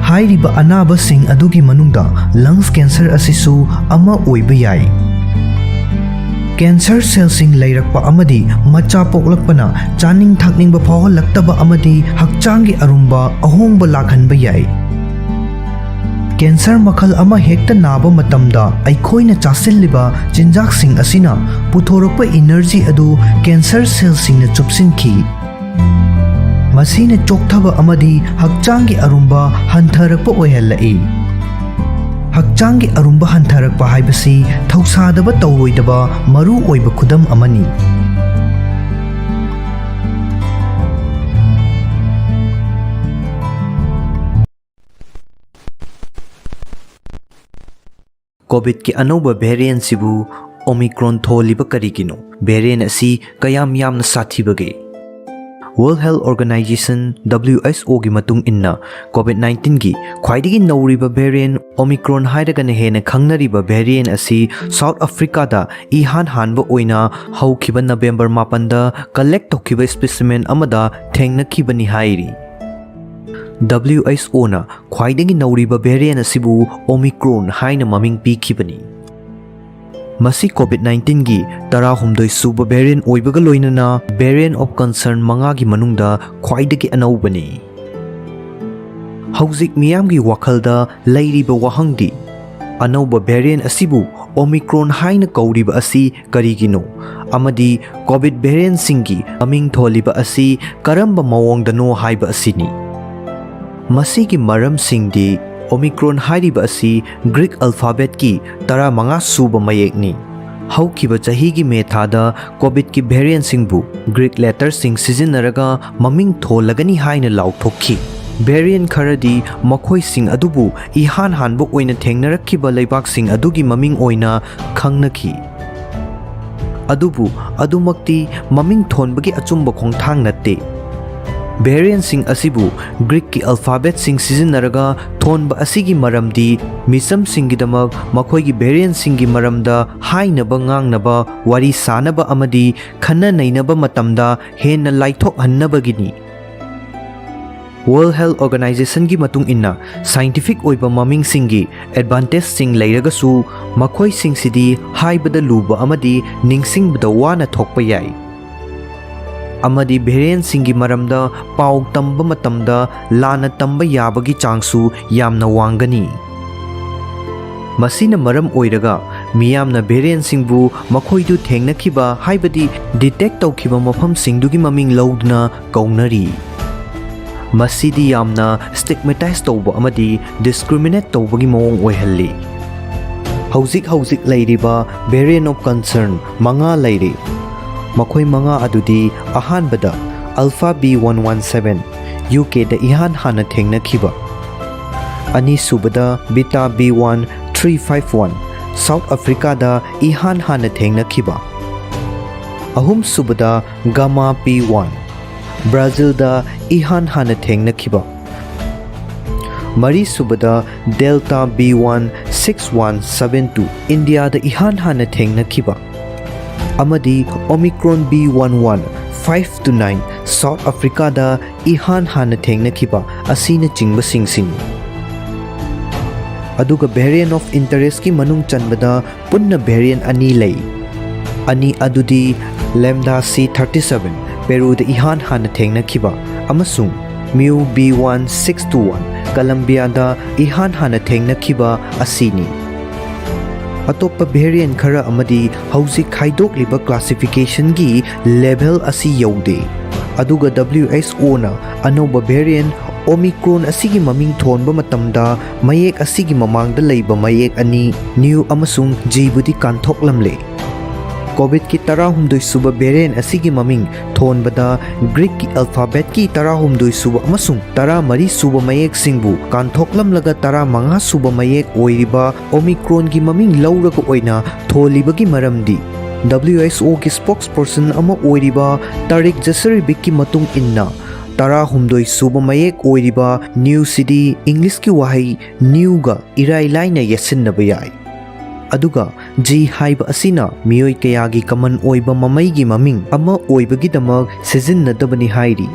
ꯍꯥꯏꯔꯤꯕ ꯑꯅꯥꯕꯁꯤꯡ ꯑꯗꯨꯒꯤ ꯃꯅꯨꯡꯗ ꯂꯪꯁ ꯀꯦꯟꯁꯔ ꯑꯁꯤꯁꯨ ꯑꯃ ꯑꯣꯏꯕ ꯌꯥꯏ꯫ Cancer cellꯁꯤꯡ ꯂꯩꯔꯛꯄ ꯑꯃꯗꯤ ꯃꯆꯥ ꯄꯣꯛꯂꯛꯄꯅ ꯆꯥꯅꯤꯡ ꯊꯛꯅꯤꯡꯕ ꯐꯥꯎꯍꯜꯂꯛꯇꯕ ꯑꯃꯗꯤ ꯍꯛꯆꯥꯡꯒꯤ ꯑꯔꯨꯝꯕ ꯑꯍꯣꯡꯕ ꯂꯥꯛꯍꯟꯕ ꯌꯥꯏ꯫ Cancer ꯃꯈꯜ ꯑꯃ ꯍꯦꯛꯇ ꯅꯥꯕ ꯃꯇꯝꯗ ꯑꯩꯈꯣꯏꯅ ꯆꯥꯁꯤꯜꯂꯤꯕ ꯆꯤꯟꯖꯥꯛꯁꯤꯡ ꯑꯁꯤꯅ ꯄꯨꯊꯣꯔꯛꯄ energy ꯑꯗꯨ cancer cellꯁꯤꯡꯅ ꯆꯨꯞꯁꯤꯟꯈꯤ꯫ ꯃꯁꯤꯅ ꯆꯣꯛꯊꯕ ꯑꯃꯗꯤ ꯍꯛꯆꯥꯡꯒꯤ ꯑꯔꯨꯝꯕ ꯍꯟꯊꯔꯛꯄ ꯑꯣꯏꯍꯜꯂꯛꯏ꯫ ꯍꯛꯆꯥꯡꯒꯤ ꯑꯔꯨꯝꯕ ꯍꯟꯊꯔꯛꯄ ꯍꯥꯏꯕꯁꯤ ꯊꯧꯁꯥꯗꯕ ꯇꯧꯔꯣꯏꯗꯕ ꯃꯔꯨ ꯑꯣꯏꯕ ꯈꯨꯗꯝ ꯑꯃꯅꯤ꯫ COVIDꯀꯤ ꯑꯅꯧꯕ variantꯁꯤꯕꯨ Omicron ꯊꯣꯜꯂꯤꯕ ꯀꯔꯤꯒꯤꯅꯣ? Variant ꯑꯁꯤ ꯀꯌꯥꯝ ꯌꯥꯝꯅ ꯁꯥꯊꯤꯕꯒꯦ? World Health Organization, WHOꯒꯤ ꯃꯇꯨꯡ ꯏꯟꯅ, COVID nineteenꯒꯤ ꯈ꯭ꯋꯥꯏꯗꯒꯤ ꯅꯧꯔꯤꯕ variant Omicron ꯍꯥꯏꯔꯒꯅ ꯍꯦꯟꯅ ꯈꯪꯅꯔꯤꯕ variant ꯑꯁꯤ South Africaꯗ ꯏꯍꯥꯟ ꯍꯥꯟꯕ ꯑꯣꯏꯅ ꯍꯧꯈꯤꯕ November ꯃꯥꯄꯟꯗ collect ꯇꯧꯈꯤꯕ specimen ꯑꯃꯗ ꯊꯦꯡꯅꯈꯤꯕꯅꯤ ꯍꯥꯏꯔꯤ꯫ WHOꯅ ꯈ꯭ꯋꯥꯏꯗꯒꯤ ꯅꯧꯔꯤꯕ variant ꯑꯁꯤꯕꯨ Omicron ꯍꯥꯏꯅ ꯃꯃꯤꯡ ꯄꯤꯈꯤꯕꯅꯤ꯫ ꯃꯁꯤ COVID nineteenꯒꯤ ꯇꯔꯥꯍꯨꯝꯗꯣꯏ ꯁꯨꯕ variant ꯑꯣꯏꯕꯒ ꯂꯣꯏꯅꯅ variant of concern ꯃꯉꯥꯒꯤ ꯃꯅꯨꯡꯗ ꯈ꯭ꯋꯥꯏꯗꯒꯤ ꯑꯅꯧꯕꯅꯤ꯫ ꯍꯧꯖꯤꯛ ꯃꯤꯌꯥꯝꯒꯤ ꯋꯥꯈꯜꯗ ꯂꯩꯔꯤꯕ ꯋꯥꯍꯪꯗꯤ, ꯑꯅꯧꯕ variant ꯑꯁꯤꯕꯨ Omicron ꯍꯥꯏꯅ ꯀꯧꯔꯤꯕ ꯑꯁꯤ ꯀꯔꯤꯒꯤꯅꯣ? ꯑꯃꯗꯤ COVID variantꯁꯤꯡꯒꯤ ꯃꯃꯤꯡ ꯊꯣꯜꯂꯤꯕ ꯑꯁꯤ ꯀꯔꯝꯕ ꯃꯑꯣꯡꯗꯅꯣ ꯍꯥꯏꯕ ꯑꯁꯤꯅꯤ꯫ ꯃꯁꯤꯒꯤ ꯃꯔꯝꯁꯤꯡꯗꯤ, Omicron ꯍꯥꯏꯔꯤꯕ ꯑꯁꯤ Greek alphabetꯀꯤ ꯇꯔꯥꯃꯉꯥ ꯁꯨꯕ ꯃꯌꯦꯛꯅꯤ꯫ ꯍꯧꯈꯤꯕ ꯆꯍꯤꯒꯤ May ꯊꯥꯗ COVIDꯀꯤ variantꯁꯤꯡꯕꯨ Greek letterꯁꯤꯡ ꯁꯤꯖꯤꯟꯅꯔꯒ ꯃꯃꯤꯡ ꯊꯣꯜꯂꯒꯅꯤ ꯍꯥꯏꯅ ꯂꯥꯎꯊꯣꯛꯈꯤ꯫ Variant ꯈꯔꯗꯤ ꯃꯈꯣꯏꯁꯤꯡ ꯑꯗꯨꯕꯨ ꯏꯍꯥꯟ ꯍꯥꯟꯕ ꯑꯣꯏꯅ ꯊꯦꯡꯅꯔꯛꯈꯤꯕ ꯂꯩꯕꯥꯛꯁꯤꯡ ꯑꯗꯨꯒꯤ ꯃꯃꯤꯡ ꯑꯣꯏꯅ ꯈꯪꯅꯈꯤ꯫ ꯑꯗꯨꯕꯨ ꯑꯗꯨꯃꯛꯇꯤ ꯃꯃꯤꯡ ꯊꯣꯟꯕꯒꯤ ꯑꯆꯨꯝꯕ ꯈꯣꯡꯊꯥꯡ ꯅꯠꯇꯦ꯫ Variantꯁꯤꯡ ꯑꯁꯤꯕꯨ Greekꯀꯤ alphabetꯁꯤꯡ ꯁꯤꯖꯤꯟꯅꯔꯒ ꯊꯣꯟꯕ ꯑꯁꯤꯒꯤ ꯃꯔꯝꯗꯤ ꯃꯤꯆꯝꯁꯤꯡꯒꯤꯗꯃꯛ ꯃꯈꯣꯏꯒꯤ variantꯁꯤꯡꯒꯤ ꯃꯔꯝꯗ ꯍꯥꯏꯅꯕ, ꯉꯥꯡꯅꯕ, ꯋꯥꯔꯤ ꯁꯥꯅꯕ ꯑꯃꯗꯤ ꯈꯟꯅ ꯅꯩꯅꯕ ꯃꯇꯝꯗ ꯍꯦꯟꯅ ꯂꯥꯏꯊꯣꯛꯍꯟꯅꯕꯒꯤꯅꯤ꯫ World Health Organizationꯒꯤ ꯃꯇꯨꯡ ꯏꯟꯅ, scientific ꯑꯣꯏꯕ ꯃꯃꯤꯡꯁꯤꯡꯒꯤ advantageꯁꯤꯡ ꯂꯩꯔꯒꯁꯨ, ꯃꯈꯣꯏꯁꯤꯡꯁꯤꯗꯤ ꯍꯥꯏꯕꯗ ꯂꯨꯕ ꯑꯃꯗꯤ ꯅꯤꯡꯁꯤꯡꯕꯗ ꯋꯥꯅ ꯊꯣꯛꯄ ꯌꯥꯏ꯫ ꯑꯃꯗꯤ variantꯁꯤꯡꯒꯤ ꯃꯔꯝꯗ ꯄꯥꯎ ꯇꯝꯕ ꯃꯇꯝꯗ ꯂꯥꯟꯅ ꯇꯝꯕ ꯌꯥꯕꯒꯤ ꯆꯥꯡꯁꯨ ꯌꯥꯝꯅ ꯋꯥꯡꯒꯅꯤ꯫ ꯃꯁꯤꯅ ꯃꯔꯝ ꯑꯣꯏꯔꯒ ꯃꯤꯌꯥꯝꯅ variantꯁꯤꯡꯕꯨ ꯃꯈꯣꯏꯗꯨ ꯊꯦꯡꯅꯈꯤꯕ, ꯍꯥꯏꯕꯗꯤ detect ꯇꯧꯈꯤꯕ ꯃꯐꯝꯁꯤꯡꯗꯨꯒꯤ ꯃꯃꯤꯡ ꯂꯧꯗꯨꯅ ꯀꯧꯅꯔꯤ꯫ ꯃꯁꯤꯗꯤ ꯌꯥꯝꯅ stigmatize ꯇꯧꯕ ꯑꯃꯗꯤ discriminate ꯇꯧꯕꯒꯤ ꯃꯑꯣꯡ ꯑꯣꯏꯍꯜꯂꯤ꯫ ꯍꯧꯖꯤꯛ ꯍꯧꯖꯤꯛ ꯂꯩꯔꯤꯕ variant of concern ꯃꯉꯥ ꯂꯩꯔꯤ꯫ ꯃꯈꯣꯏ ꯃꯉꯥ ꯑꯗꯨꯗꯤ, ꯑꯍꯥꯟꯕꯗ, Alpha B one one seven, UKꯗ ꯏꯍꯥꯟ ꯍꯥꯟꯅ ꯊꯦꯡꯅꯈꯤꯕ꯫ ꯑꯅꯤꯁꯨꯕꯗ, Beta B one three five one, South Africaꯗ ꯏꯍꯥꯟ ꯍꯥꯟꯅ ꯊꯦꯡꯅꯈꯤꯕ꯫ ꯑꯍꯨꯝꯁꯨꯕꯗ, Gamma P one, Brazilꯗ ꯏꯍꯥꯟ ꯍꯥꯟꯅ ꯊꯦꯡꯅꯈꯤꯕ꯫ ꯃꯔꯤꯁꯨꯕꯗ, Delta B one six one seven two, ꯏꯟꯗꯤꯌꯥꯗ ꯏꯍꯥꯟ ꯍꯥꯟꯅ ꯊꯦꯡꯅꯈꯤꯕ꯫ ꯑꯃꯗꯤ Omicron B one one five two nine, South Africaꯗ ꯏꯍꯥꯟ ꯍꯥꯟꯅ ꯊꯦꯡꯅꯈꯤꯕ ꯑꯁꯤꯅꯆꯤꯡꯕꯁꯤꯡꯁꯤꯅꯤ꯫ ꯑꯗꯨꯒ variant of interestꯀꯤ ꯃꯅꯨꯡ ꯆꯟꯕꯗ ꯄꯨꯟꯅ variant ꯑꯅꯤ ꯂꯩ꯫ ꯑꯅꯤ ꯑꯗꯨꯗꯤ Lambda C thirty seven, Peruꯗ ꯏꯍꯥꯟ ꯍꯥꯟꯅ ꯊꯦꯡꯅꯈꯤꯕ, ꯑꯃꯁꯨꯡ Mu B one six two one, Colombiaꯗ ꯏꯍꯥꯟ ꯍꯥꯟꯅ ꯊꯦꯡꯅꯈꯤꯕ ꯑꯁꯤꯅꯤ꯫ ꯑꯇꯣꯞꯄ variant ꯈꯔ ꯑꯃꯗꯤ ꯍꯧꯖꯤꯛ ꯈꯥꯏꯗꯣꯛꯂꯤꯕ classificationꯒꯤ level ꯑꯁꯤ ꯌꯧꯗꯦ꯫ ꯑꯗꯨꯒ WHOꯅ ꯑꯅꯧꯕ variant Omicron ꯑꯁꯤꯒꯤ ꯃꯃꯤꯡ ꯊꯣꯟꯕ ꯃꯇꯝꯗ ꯃꯌꯦꯛ ꯑꯁꯤꯒꯤ ꯃꯃꯥꯡꯗ ꯂꯩꯕ ꯃꯌꯦꯛ ꯑꯅꯤ, Nu ꯑꯃꯁꯨꯡ Gꯕꯨꯗꯤ ꯀꯥꯟꯊꯣꯛꯂꯝꯂꯦ꯫ COVIDꯀꯤ ꯇꯔꯥꯍꯨꯝꯗꯣꯏ ꯁꯨꯕ variant ꯑꯁꯤꯒꯤ ꯃꯃꯤꯡ ꯊꯣꯟꯕꯗ Greekꯀꯤ alphabetꯀꯤ ꯇꯔꯥꯍꯨꯝꯗꯣꯏ ꯁꯨꯕ ꯑꯃꯁꯨꯡ ꯇꯔꯥꯃꯔꯤ ꯁꯨꯕ ꯃꯌꯦꯛꯁꯤꯡꯕꯨ ꯀꯥꯟꯊꯣꯛꯂꯝꯂꯒ ꯇꯔꯥꯃꯉꯥ ꯁꯨꯕ ꯃꯌꯦꯛ ꯑꯣꯏꯔꯤꯕ Omicronꯒꯤ ꯃꯃꯤꯡ ꯂꯧꯔꯒ ꯑꯣꯏꯅ ꯊꯣꯜꯂꯤꯕꯒꯤ ꯃꯔꯝꯗꯤ, WHOꯒꯤ spokesperson ꯑꯃ ꯑꯣꯏꯔꯤꯕ Tariq Jasarevic ꯀꯤ ꯃꯇꯨꯡ ꯏꯟꯅ, ꯇꯔꯥꯍꯨꯝꯗꯣꯏ ꯁꯨꯕ ꯃꯌꯦꯛ ꯑꯣꯏꯔꯤꯕ Nuꯁꯤꯗꯤ Englishꯀꯤ ꯋꯥꯍꯩ newꯒ ꯏꯔꯥꯏ ꯂꯥꯏꯅ ꯌꯦꯠꯁꯤꯟꯅꯕ ꯌꯥꯏ꯫ ꯑꯗꯨꯒ G ꯍꯥꯏꯕ ꯑꯁꯤꯅ ꯃꯤꯑꯣꯏ ꯀꯌꯥꯒꯤ common ꯑꯣꯏꯕ ꯃꯃꯩꯒꯤ ꯃꯃꯤꯡ ꯑꯃ ꯑꯣꯏꯕꯒꯤꯗꯃꯛ ꯁꯤꯖꯤꯟꯅꯗꯕꯅꯤ ꯍꯥꯏꯔꯤ꯫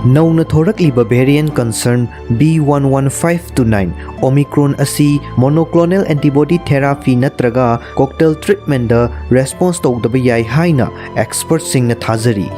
ꯅꯧꯅ ꯊꯣꯔꯛꯂꯤꯕ variant concern B one one five two nine Omicron ꯑꯁꯤ monoclonal antibody therapy ꯅꯠꯇ꯭ꯔꯒ cocktail treatmentꯗ response ꯇꯧꯗꯕ ꯌꯥꯏ ꯍꯥꯏꯅ expertꯁꯤꯡꯅ ꯊꯥꯖꯔꯤ꯫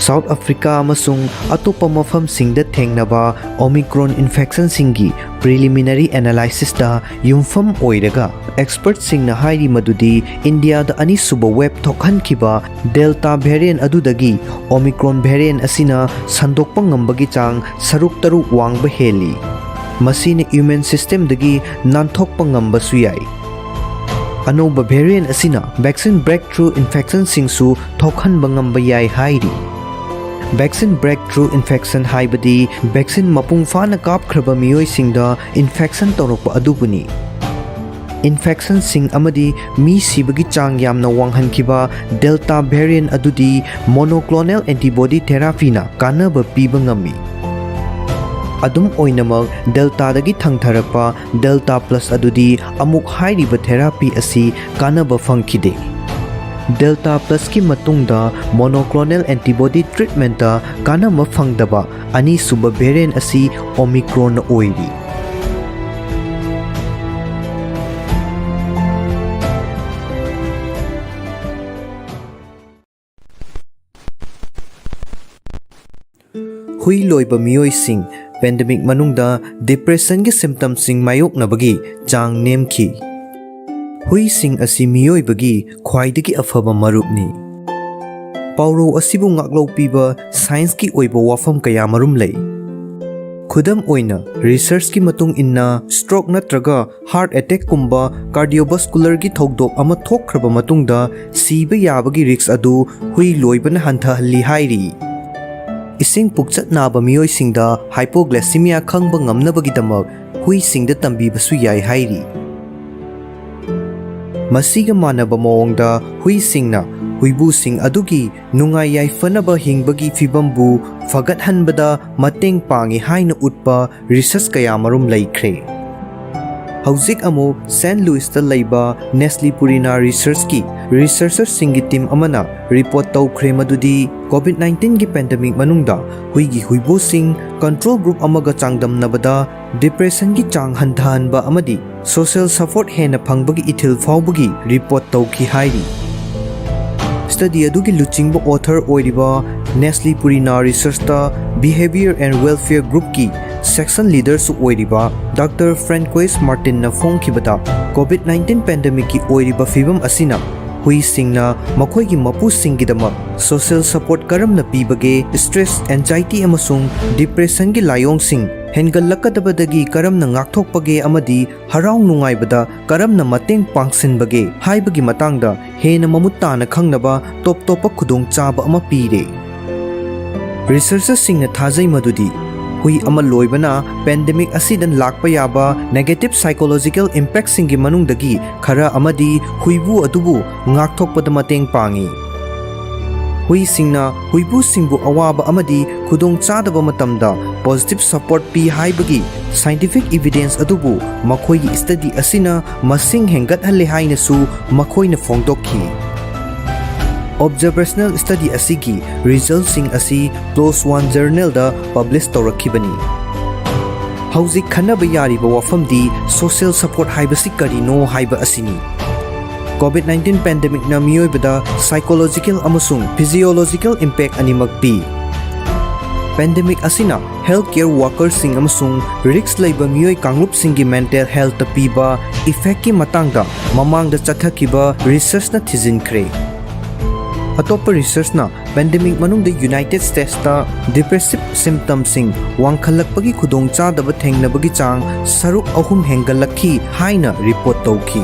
South Africa ꯑꯃꯁꯨꯡ ꯑꯇꯣꯞꯄ ꯃꯐꯝꯁꯤꯡꯗ ꯊꯦꯡꯅꯕ Omicron infectionꯁꯤꯡꯒꯤ preliminary analysisꯇ ꯌꯨꯝꯐꯝ ꯑꯣꯏꯔꯒ, expertꯁꯤꯡꯅ ꯍꯥꯏꯔꯤ ꯃꯗꯨꯗꯤ ꯏꯟꯗꯤꯌꯥꯗ ꯑꯅꯤꯁꯨꯕ wave ꯊꯣꯛꯍꯟꯈꯤꯕ Delta variant ꯑꯗꯨꯗꯒꯤ Omicron variant ꯑꯁꯤꯅ ꯁꯟꯗꯣꯛꯄ ꯉꯝꯕꯒꯤ ꯆꯥꯡ ꯁꯔꯨꯛ ꯇꯔꯨꯛ ꯋꯥꯡꯕ ꯍꯦꯜꯂꯤ꯫ ꯃꯁꯤꯅ immune systemꯗꯒꯤ ꯅꯥꯟꯊꯣꯛꯄ ꯉꯝꯕꯁꯨ ꯌꯥꯏ꯫ ꯑꯅꯧꯕ variant ꯑꯁꯤꯅ vaccine breakthrough infectionꯁꯤꯡꯁꯨ ꯊꯣꯛꯍꯟꯕ ꯉꯝꯕ ꯌꯥꯏ ꯍꯥꯏꯔꯤ꯫ Vaccine breakthrough infection ꯍꯥꯏꯕꯗꯤ vaccine ꯃꯄꯨꯡ ꯐꯥꯅ ꯀꯥꯞꯈ꯭ꯔꯕ ꯃꯤꯑꯣꯏꯁꯤꯡꯗ infection ꯇꯧꯔꯛꯄ ꯑꯗꯨꯕꯨꯅꯤ꯫ Infectionꯁꯤꯡ ꯑꯃꯗꯤ ꯃꯤ ꯁꯤꯕꯒꯤ ꯆꯥꯡ ꯌꯥꯝꯅ ꯋꯥꯡꯍꯟꯈꯤꯕ Delta variant ꯑꯗꯨꯗꯤ monoclonal antibody therapyꯅ ꯀꯥꯟꯅꯕ ꯄꯤꯕ ꯉꯝꯃꯤ꯫ ꯑꯗꯨꯝ ꯑꯣꯏꯅꯃꯛ, Deltaꯗꯒꯤ ꯊꯪꯊꯔꯛꯄ Delta Plus ꯑꯗꯨꯗꯤ ꯑꯃꯨꯛ ꯍꯥꯏꯔꯤꯕ therapy ꯑꯁꯤ ꯀꯥꯟꯅꯕ ꯐꯪꯈꯤꯗꯦ꯫ Delta Plusꯀꯤ ꯃꯇꯨꯡꯗ monoclonal antibody treatmentꯇ ꯀꯥꯟꯅꯕ ꯐꯪꯗꯕ ꯑꯅꯤꯁꯨꯕ variant ꯑꯁꯤ Omicronꯅ ꯑꯣꯏꯔꯤ꯫ ꯍꯨꯏ ꯂꯣꯏꯕ ꯃꯤꯑꯣꯏꯁꯤꯡ pandemic ꯃꯅꯨꯡꯗ depressionꯒꯤ symptomꯁꯤꯡ ꯃꯥꯌꯣꯛꯅꯕꯒꯤ ꯆꯥꯡ ꯅꯦꯝꯈꯤ꯫ ꯍꯨꯏꯁꯤꯡ ꯑꯁꯤ ꯃꯤꯑꯣꯏꯕꯒꯤ ꯈ꯭ꯋꯥꯏꯗꯒꯤ ꯑꯐꯕ ꯃꯔꯨꯞꯅꯤ꯫ ꯄꯥꯎꯔꯧ ꯑꯁꯤꯕꯨ ꯉꯥꯛꯂꯧ ꯄꯤꯕ scienceꯀꯤ ꯑꯣꯏꯕ ꯋꯥꯐꯝ ꯀꯌꯥꯃꯔꯨꯝ ꯂꯩ꯫ ꯈꯨꯗꯝ ꯑꯣꯏꯅ, researchꯀꯤ ꯃꯇꯨꯡ ꯏꯟꯅ, stroke ꯅꯠꯇ꯭ꯔꯒ heart attackꯀꯨꯝꯕ cardiovascularꯒꯤ ꯊꯧꯗꯣꯛ ꯑꯃ ꯊꯣꯛꯈ꯭ꯔꯕ ꯃꯇꯨꯡꯗ ꯁꯤꯕ ꯌꯥꯕꯒꯤ risk ꯑꯗꯨ ꯍꯨꯏ ꯂꯣꯏꯕꯅ ꯍꯟꯊꯍꯜꯂꯤ ꯍꯥꯏꯔꯤ꯫ ꯏꯁꯤꯡ ꯄꯨꯛꯆꯠ ꯅꯥꯕ ꯃꯤꯑꯣꯏꯁꯤꯡꯗ hypoglycemia ꯈꯪꯕ ꯉꯝꯅꯕꯒꯤꯗꯃꯛ ꯍꯨꯏꯁꯤꯡꯗ ꯇꯝꯕꯤꯕꯁꯨ ꯌꯥꯏ ꯍꯥꯏꯔꯤ꯫ ꯃꯁꯤꯒ ꯃꯥꯟꯅꯕ ꯃꯑꯣꯡꯗ, ꯍꯨꯏꯁꯤꯡꯅ ꯍꯨꯏꯕꯨꯁꯤꯡ ꯑꯗꯨꯒꯤ ꯅꯨꯡꯉꯥꯏ ꯌꯥꯏꯐꯅꯕ ꯍꯤꯡꯕꯒꯤ ꯐꯤꯚꯝꯕꯨ ꯐꯒꯠꯍꯟꯕꯗ ꯃꯇꯦꯡ ꯄꯥꯡꯏ ꯍꯥꯏꯅ ꯎꯠꯄ research ꯀꯌꯥꯃꯔꯨꯝ ꯂꯩꯈ꯭ꯔꯦ꯫ ꯍꯧꯖꯤꯛ ꯑꯃꯨꯛ ꯁꯦꯟ ꯂꯨꯏꯁꯇ ꯂꯩꯕ Nestle Purina Researchꯀꯤ researcherꯁꯤꯡꯒꯤ team ꯑꯃꯅ report ꯇꯧꯈ꯭ꯔꯦ ꯃꯗꯨꯗꯤ COVID nineteenꯒꯤ pandemic ꯃꯅꯨꯡꯗ ꯍꯨꯏꯒꯤ ꯍꯨꯏꯕꯨꯁꯤꯡ control group ꯑꯃꯒ ꯆꯥꯡꯗꯝꯅꯕꯗ depressionꯒꯤ ꯆꯥꯡ ꯍꯟꯊꯍꯟꯕ ꯑꯃꯗꯤ social support ꯍꯦꯟꯅ ꯐꯪꯕꯒꯤ ꯏꯊꯤꯜ ꯐꯥꯎꯕꯒꯤ report ꯇꯧꯈꯤ ꯍꯥꯏꯔꯤ꯫ Study ꯑꯗꯨꯒꯤ ꯂꯨꯆꯤꯡꯕ author ꯑꯣꯏꯔꯤꯕ Nestle Purina Researchꯇ Behavior and Welfare Groupꯀꯤ section leaderꯁꯨ ꯑꯣꯏꯔꯤꯕ Doctor Francois Martinꯅ ꯐꯣꯡꯈꯤꯕꯗ, COVID nineteen pandemicꯀꯤ ꯑꯣꯏꯔꯤꯕ ꯐꯤꯕꯝ ꯑꯁꯤꯅ ꯍꯨꯏꯁꯤꯡꯅ ꯃꯈꯣꯏꯒꯤ ꯃꯄꯨꯁꯤꯡꯒꯤꯗꯃꯛ social support ꯀꯔꯝꯅ ꯄꯤꯕꯒꯦ, stress, anxiety ꯑꯃꯁꯨꯡ depressionꯒꯤ ꯂꯥꯏꯑꯣꯡꯁꯤꯡ ꯍꯦꯟꯒꯠꯂꯛꯀꯗꯕꯗꯒꯤ ꯀꯔꯝꯅ ꯉꯥꯛꯊꯣꯛꯄꯒꯦ ꯑꯃꯗꯤ ꯍꯔꯥꯎ ꯅꯨꯡꯉꯥꯏꯕꯗ ꯀꯔꯝꯅ ꯃꯇꯦꯡ ꯄꯥꯡꯁꯤꯟꯕꯒꯦ ꯍꯥꯏꯕꯒꯤ ꯃꯇꯥꯡꯗ ꯍꯦꯟꯅ ꯃꯃꯨꯠ ꯇꯥꯅ ꯈꯪꯅꯕ ꯇꯣꯞ ꯇꯣꯞꯄ ꯈꯨꯗꯣꯡꯆꯥꯕ ꯑꯃ ꯄꯤꯔꯦ꯫ Researcherꯁꯤꯡꯅ ꯊꯥꯖꯩ ꯃꯗꯨꯗꯤ ꯍꯨꯏ ꯑꯃ ꯂꯣꯏꯕꯅ pandemic ꯑꯁꯤꯗ ꯂꯥꯛꯄ ꯌꯥꯕ negative psychological impactꯁꯤꯡꯒꯤ ꯃꯅꯨꯡꯗꯒꯤ ꯈꯔ ꯑꯃꯗꯤ ꯍꯨꯏꯕꯨ ꯑꯗꯨꯕꯨ ꯉꯥꯛꯊꯣꯛꯄꯗ ꯃꯇꯦꯡ ꯄꯥꯡꯏ꯫ ꯍꯨꯏꯁꯤꯡꯅ ꯍꯨꯏꯕꯨꯁꯤꯡꯕꯨ ꯑꯋꯥꯕ ꯑꯃꯗꯤ ꯈꯨꯗꯣꯡꯆꯥꯗꯕ ꯃꯇꯝꯗ positive support ꯄꯤ ꯍꯥꯏꯕꯒꯤ scientific evidence ꯑꯗꯨꯕꯨ ꯃꯈꯣꯏꯒꯤ study ꯑꯁꯤꯅ ꯃꯁꯤꯡ ꯍꯦꯟꯒꯠꯍꯜꯂꯦ ꯍꯥꯏꯅꯁꯨ ꯃꯈꯣꯏꯅ ꯐꯣꯡꯗꯣꯛꯈꯤ꯫ Observational study ꯑꯁꯤꯒꯤ resultꯁꯤꯡ ꯑꯁꯤ PLOS One journalꯗ publish ꯇꯧꯔꯛꯈꯤꯕꯅꯤ꯫ ꯍꯧꯖꯤꯛ ꯈꯟꯅꯕ ꯌꯥꯔꯤꯕ ꯋꯥꯐꯝꯗꯤ social support ꯍꯥꯏꯕꯁꯤ ꯀꯔꯤꯅꯣ ꯍꯥꯏꯕ ꯑꯁꯤꯅꯤ꯫ COVID nineteen pandemicꯅ ꯃꯤꯑꯣꯏꯕꯗ psychological ꯑꯃꯁꯨꯡ physiological impact ꯑꯅꯤꯃꯛ ꯄꯤ꯫ Pandemic ꯑꯁꯤꯅ healthcare workerꯁꯤꯡ ꯑꯃꯁꯨꯡ risk ꯂꯩꯕ ꯃꯤꯑꯣꯏ ꯀꯥꯡꯂꯨꯞꯁꯤꯡꯒꯤ mental healthꯇ ꯄꯤꯕ effectꯀꯤ ꯃꯇꯥꯡꯗ ꯃꯃꯥꯡꯗ ꯆꯠꯊꯈꯤꯕ researchꯅ ꯊꯤꯖꯤꯟꯈ꯭ꯔꯦ꯫ ꯑꯇꯣꯞꯄ researchꯅ pandemic ꯃꯅꯨꯡꯗ United Statesꯇ depressive symptomꯁꯤꯡ ꯋꯥꯡꯈꯠꯂꯛꯄꯒꯤ ꯈꯨꯗꯣꯡꯆꯥꯗꯕ ꯊꯦꯡꯅꯕꯒꯤ ꯆꯥꯡ ꯁꯔꯨꯛ ꯑꯍꯨꯝ ꯍꯦꯟꯒꯠꯂꯛꯈꯤ ꯍꯥꯏꯅ report ꯇꯧꯈꯤ꯫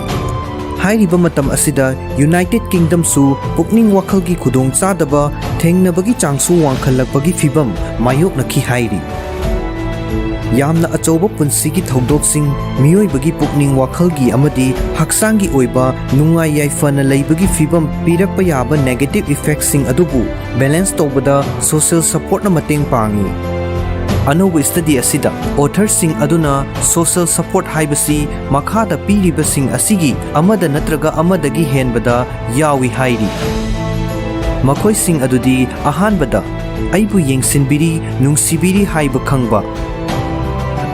ꯍꯥꯏꯔꯤꯕ ꯃꯇꯝ ꯑꯁꯤꯗ United Kingdomꯁꯨ ꯄꯨꯛꯅꯤꯡ ꯋꯥꯈꯜꯒꯤ ꯈꯨꯗꯣꯡꯆꯥꯗꯕ ꯊꯦꯡꯅꯕꯒꯤ ꯆꯥꯡꯁꯨ ꯋꯥꯡꯈꯠꯂꯛꯄꯒꯤ ꯐꯤꯚꯝ ꯃꯥꯌꯣꯛꯅꯈꯤ ꯍꯥꯏꯔꯤ꯫ ꯌꯥꯝꯅ ꯑꯆꯧꯕ ꯄꯨꯟꯁꯤꯒꯤ ꯊꯧꯗꯣꯛꯁꯤꯡ, ꯃꯤꯑꯣꯏꯕꯒꯤ ꯄꯨꯛꯅꯤꯡ ꯋꯥꯈꯜꯒꯤ ꯑꯃꯗꯤ ꯍꯛꯆꯥꯡꯒꯤ ꯑꯣꯏꯕ ꯅꯨꯡꯉꯥꯏ ꯌꯥꯏꯐꯅ ꯂꯩꯕꯒꯤ ꯐꯤꯚꯝ ꯄꯤꯔꯛꯄ ꯌꯥꯕ negative effectꯁꯤꯡ ꯑꯗꯨꯕꯨ balance ꯇꯧꯕꯗ social supportꯅ ꯃꯇꯦꯡ ꯄꯥꯡꯏ꯫ ꯑꯅꯧꯕ study ꯑꯁꯤꯗ authorꯁꯤꯡ ꯑꯗꯨꯅ social support ꯍꯥꯏꯕꯁꯤ ꯃꯈꯥꯗ ꯄꯤꯔꯤꯕꯁꯤꯡ ꯑꯁꯤꯒꯤ ꯑꯃꯗ ꯅꯠꯇ꯭ꯔꯒ ꯑꯃꯗꯒꯤ ꯍꯦꯟꯕꯗ ꯌꯥꯎꯏ ꯍꯥꯏꯔꯤ꯫ ꯃꯈꯣꯏꯁꯤꯡ ꯑꯗꯨꯗꯤ, ꯑꯍꯥꯟꯕꯗ, ꯑꯩꯕꯨ ꯌꯦꯡꯁꯤꯟꯕꯤꯔꯤ, ꯅꯨꯡꯁꯤꯕꯤꯔꯤ ꯍꯥꯏꯕ ꯈꯪꯕ꯫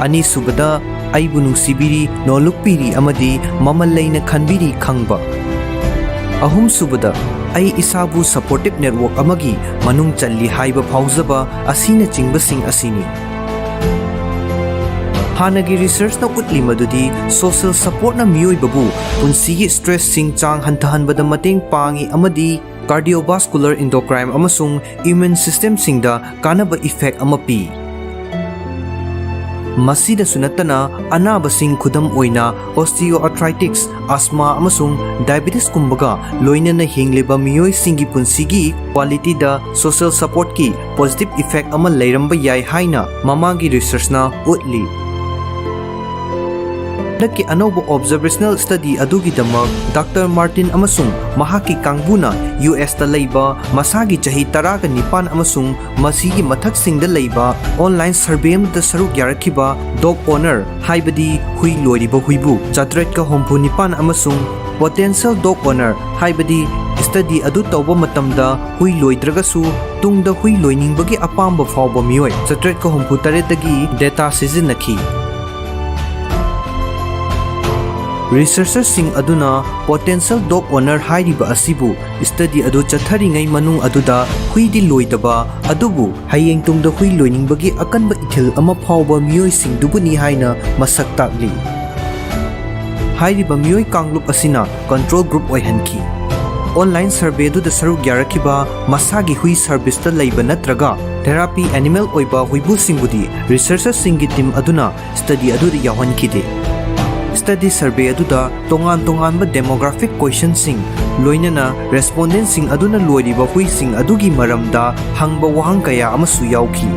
ꯑꯅꯤꯁꯨꯕꯗ, ꯑꯩꯕꯨ ꯅꯨꯡꯁꯤꯕꯤꯔꯤ, ꯅꯣꯜꯂꯨꯛꯄꯤꯔꯤ ꯑꯃꯗꯤ ꯃꯃꯜ ꯂꯩꯅ ꯈꯟꯕꯤꯔꯤ ꯈꯪꯕ꯫ ꯑꯍꯨꯝꯁꯨꯕꯗ, ꯑꯩ ꯏꯁꯥꯕꯨ supportive network ꯑꯃꯒꯤ ꯃꯅꯨꯡ ꯆꯜꯂꯤ ꯍꯥꯏꯕ ꯐꯥꯎꯖꯕ ꯑꯁꯤꯅꯆꯤꯡꯕꯁꯤꯡ ꯑꯁꯤꯅꯤ꯫ ꯍꯥꯟꯅꯒꯤ researchꯅ ꯎꯠꯂꯤ ꯃꯗꯨꯗꯤ social supportꯅ ꯃꯤꯑꯣꯏꯕꯕꯨ ꯄꯨꯟꯁꯤꯒꯤ stressꯁꯤꯡ ꯆꯥꯡ ꯍꯟꯊꯍꯟꯕꯗ ꯃꯇꯦꯡ ꯄꯥꯡꯏ ꯑꯃꯗꯤ cardiovascular, endocrine ꯑꯃꯁꯨꯡ immune systemꯁꯤꯡꯗ ꯀꯥꯟꯅꯕ effect ꯑꯃ ꯄꯤ꯫ ꯃꯁꯤꯗꯁꯨ ꯅꯠꯇꯅ, ꯑꯅꯥꯕꯁꯤꯡ, ꯈꯨꯗꯝ ꯑꯣꯏꯅ osteoarthritis, asthma ꯑꯃꯁꯨꯡ diabetesꯀꯨꯝꯕꯒ ꯂꯣꯏꯅꯅ ꯍꯤꯡꯂꯤꯕ ꯃꯤꯑꯣꯏꯁꯤꯡꯒꯤ ꯄꯨꯟꯁꯤꯒꯤ qualityꯗ social supportꯀꯤ positive effect ꯑꯃ ꯂꯩꯔꯝꯕ ꯌꯥꯏ ꯍꯥꯏꯅ ꯃꯃꯥꯡꯒꯤ researchꯅ ꯎꯠꯂꯤ꯫ ꯍꯟꯗꯛꯀꯤ ꯑꯅꯧꯕ observational study ꯑꯗꯨꯒꯤꯗꯃꯛ Doctor Martin ꯑꯃꯁꯨꯡ ꯃꯍꯥꯛꯀꯤ ꯀꯥꯡꯕꯨꯅ USꯇ ꯂꯩꯕ ꯃꯁꯥꯒꯤ ꯆꯍꯤ ꯇꯔꯥꯒ ꯅꯤꯄꯥꯟ ꯑꯃꯁꯨꯡ ꯃꯁꯤꯒꯤ ꯃꯊꯛꯁꯤꯡꯗ ꯂꯩꯕ online survey ꯑꯃꯗ ꯁꯔꯨꯛ ꯌꯥꯔꯛꯈꯤꯕ dog owner, ꯍꯥꯏꯕꯗꯤ ꯍꯨꯏ ꯂꯣꯏꯔꯤꯕ ꯍꯨꯏꯕꯨ, ꯆꯥꯇ꯭ꯔꯦꯠꯀ ꯍꯨꯝꯐꯨ ꯅꯤꯄꯥꯟ ꯑꯃꯁꯨꯡ potential dog owner, ꯍꯥꯏꯕꯗꯤ study ꯑꯗꯨ ꯇꯧꯕ ꯃꯇꯝꯗ ꯍꯨꯏ ꯂꯣꯏꯗ꯭ꯔꯒꯁꯨ ꯇꯨꯡꯗ ꯍꯨꯏ ꯂꯣꯏꯅꯤꯡꯕꯒꯤ ꯑꯄꯥꯝꯕ ꯐꯥꯎꯕ ꯃꯤꯑꯣꯏ, ꯆꯥꯇ꯭ꯔꯦꯠꯀ ꯍꯨꯝꯐꯨ ꯇꯔꯦꯠꯇꯒꯤ data ꯁꯤꯖꯤꯟꯅꯈꯤ꯫ Researcherꯁꯤꯡ ꯑꯗꯨꯅ potential dog owner ꯍꯥꯏꯔꯤꯕ ꯑꯁꯤꯕꯨ study ꯑꯗꯨ ꯆꯠꯊꯔꯤꯉꯩ ꯃꯅꯨꯡ ꯑꯗꯨꯗ ꯍꯨꯏꯗꯤ ꯂꯣꯏꯗꯕ, ꯑꯗꯨꯕꯨ ꯍꯌꯦꯡ ꯇꯨꯡꯗ ꯍꯨꯏ ꯂꯣꯏꯅꯤꯡꯕꯒꯤ ꯑꯀꯟꯕ ꯏꯊꯤꯜ ꯑꯃ ꯐꯥꯎꯕ ꯃꯤꯑꯣꯏꯁꯤꯡꯗꯨꯕꯨꯅꯤ ꯍꯥꯏꯅ ꯃꯁꯛ ꯇꯥꯛꯂꯤ꯫ ꯍꯥꯏꯔꯤꯕ ꯃꯤꯑꯣꯏ ꯀꯥꯡꯂꯨꯞ ꯑꯁꯤꯅ control group ꯑꯣꯏꯍꯟꯈꯤ꯫ Online survey ꯑꯗꯨꯗ ꯁꯔꯨꯛ ꯌꯥꯔꯛꯈꯤꯕ ꯃꯁꯥꯒꯤ ꯍꯨꯏ serviceꯇ ꯂꯩꯕ ꯅꯠꯇ꯭ꯔꯒ therapy animal ꯑꯣꯏꯕ ꯍꯨꯏꯕꯨꯁꯤꯡꯕꯨꯗꯤ researcherꯁꯤꯡꯒꯤ team ꯑꯗꯨꯅ study ꯑꯗꯨꯗ ꯌꯥꯎꯍꯟꯈꯤꯗꯦ꯫ Study survey ꯑꯗꯨꯗ ꯇꯣꯉꯥꯟ ꯇꯣꯉꯥꯟꯕ demographic questionꯁꯤꯡ, ꯂꯣꯏꯅꯅ respondentꯁꯤꯡ ꯑꯗꯨꯅ ꯂꯣꯏꯔꯤꯕ ꯍꯨꯏꯁꯤꯡ ꯑꯗꯨꯒꯤ ꯃꯔꯝꯗ ꯍꯪꯕ ꯋꯥꯍꯪ ꯀꯌꯥ ꯑꯃꯁꯨ ꯌꯥꯎꯈꯤ꯫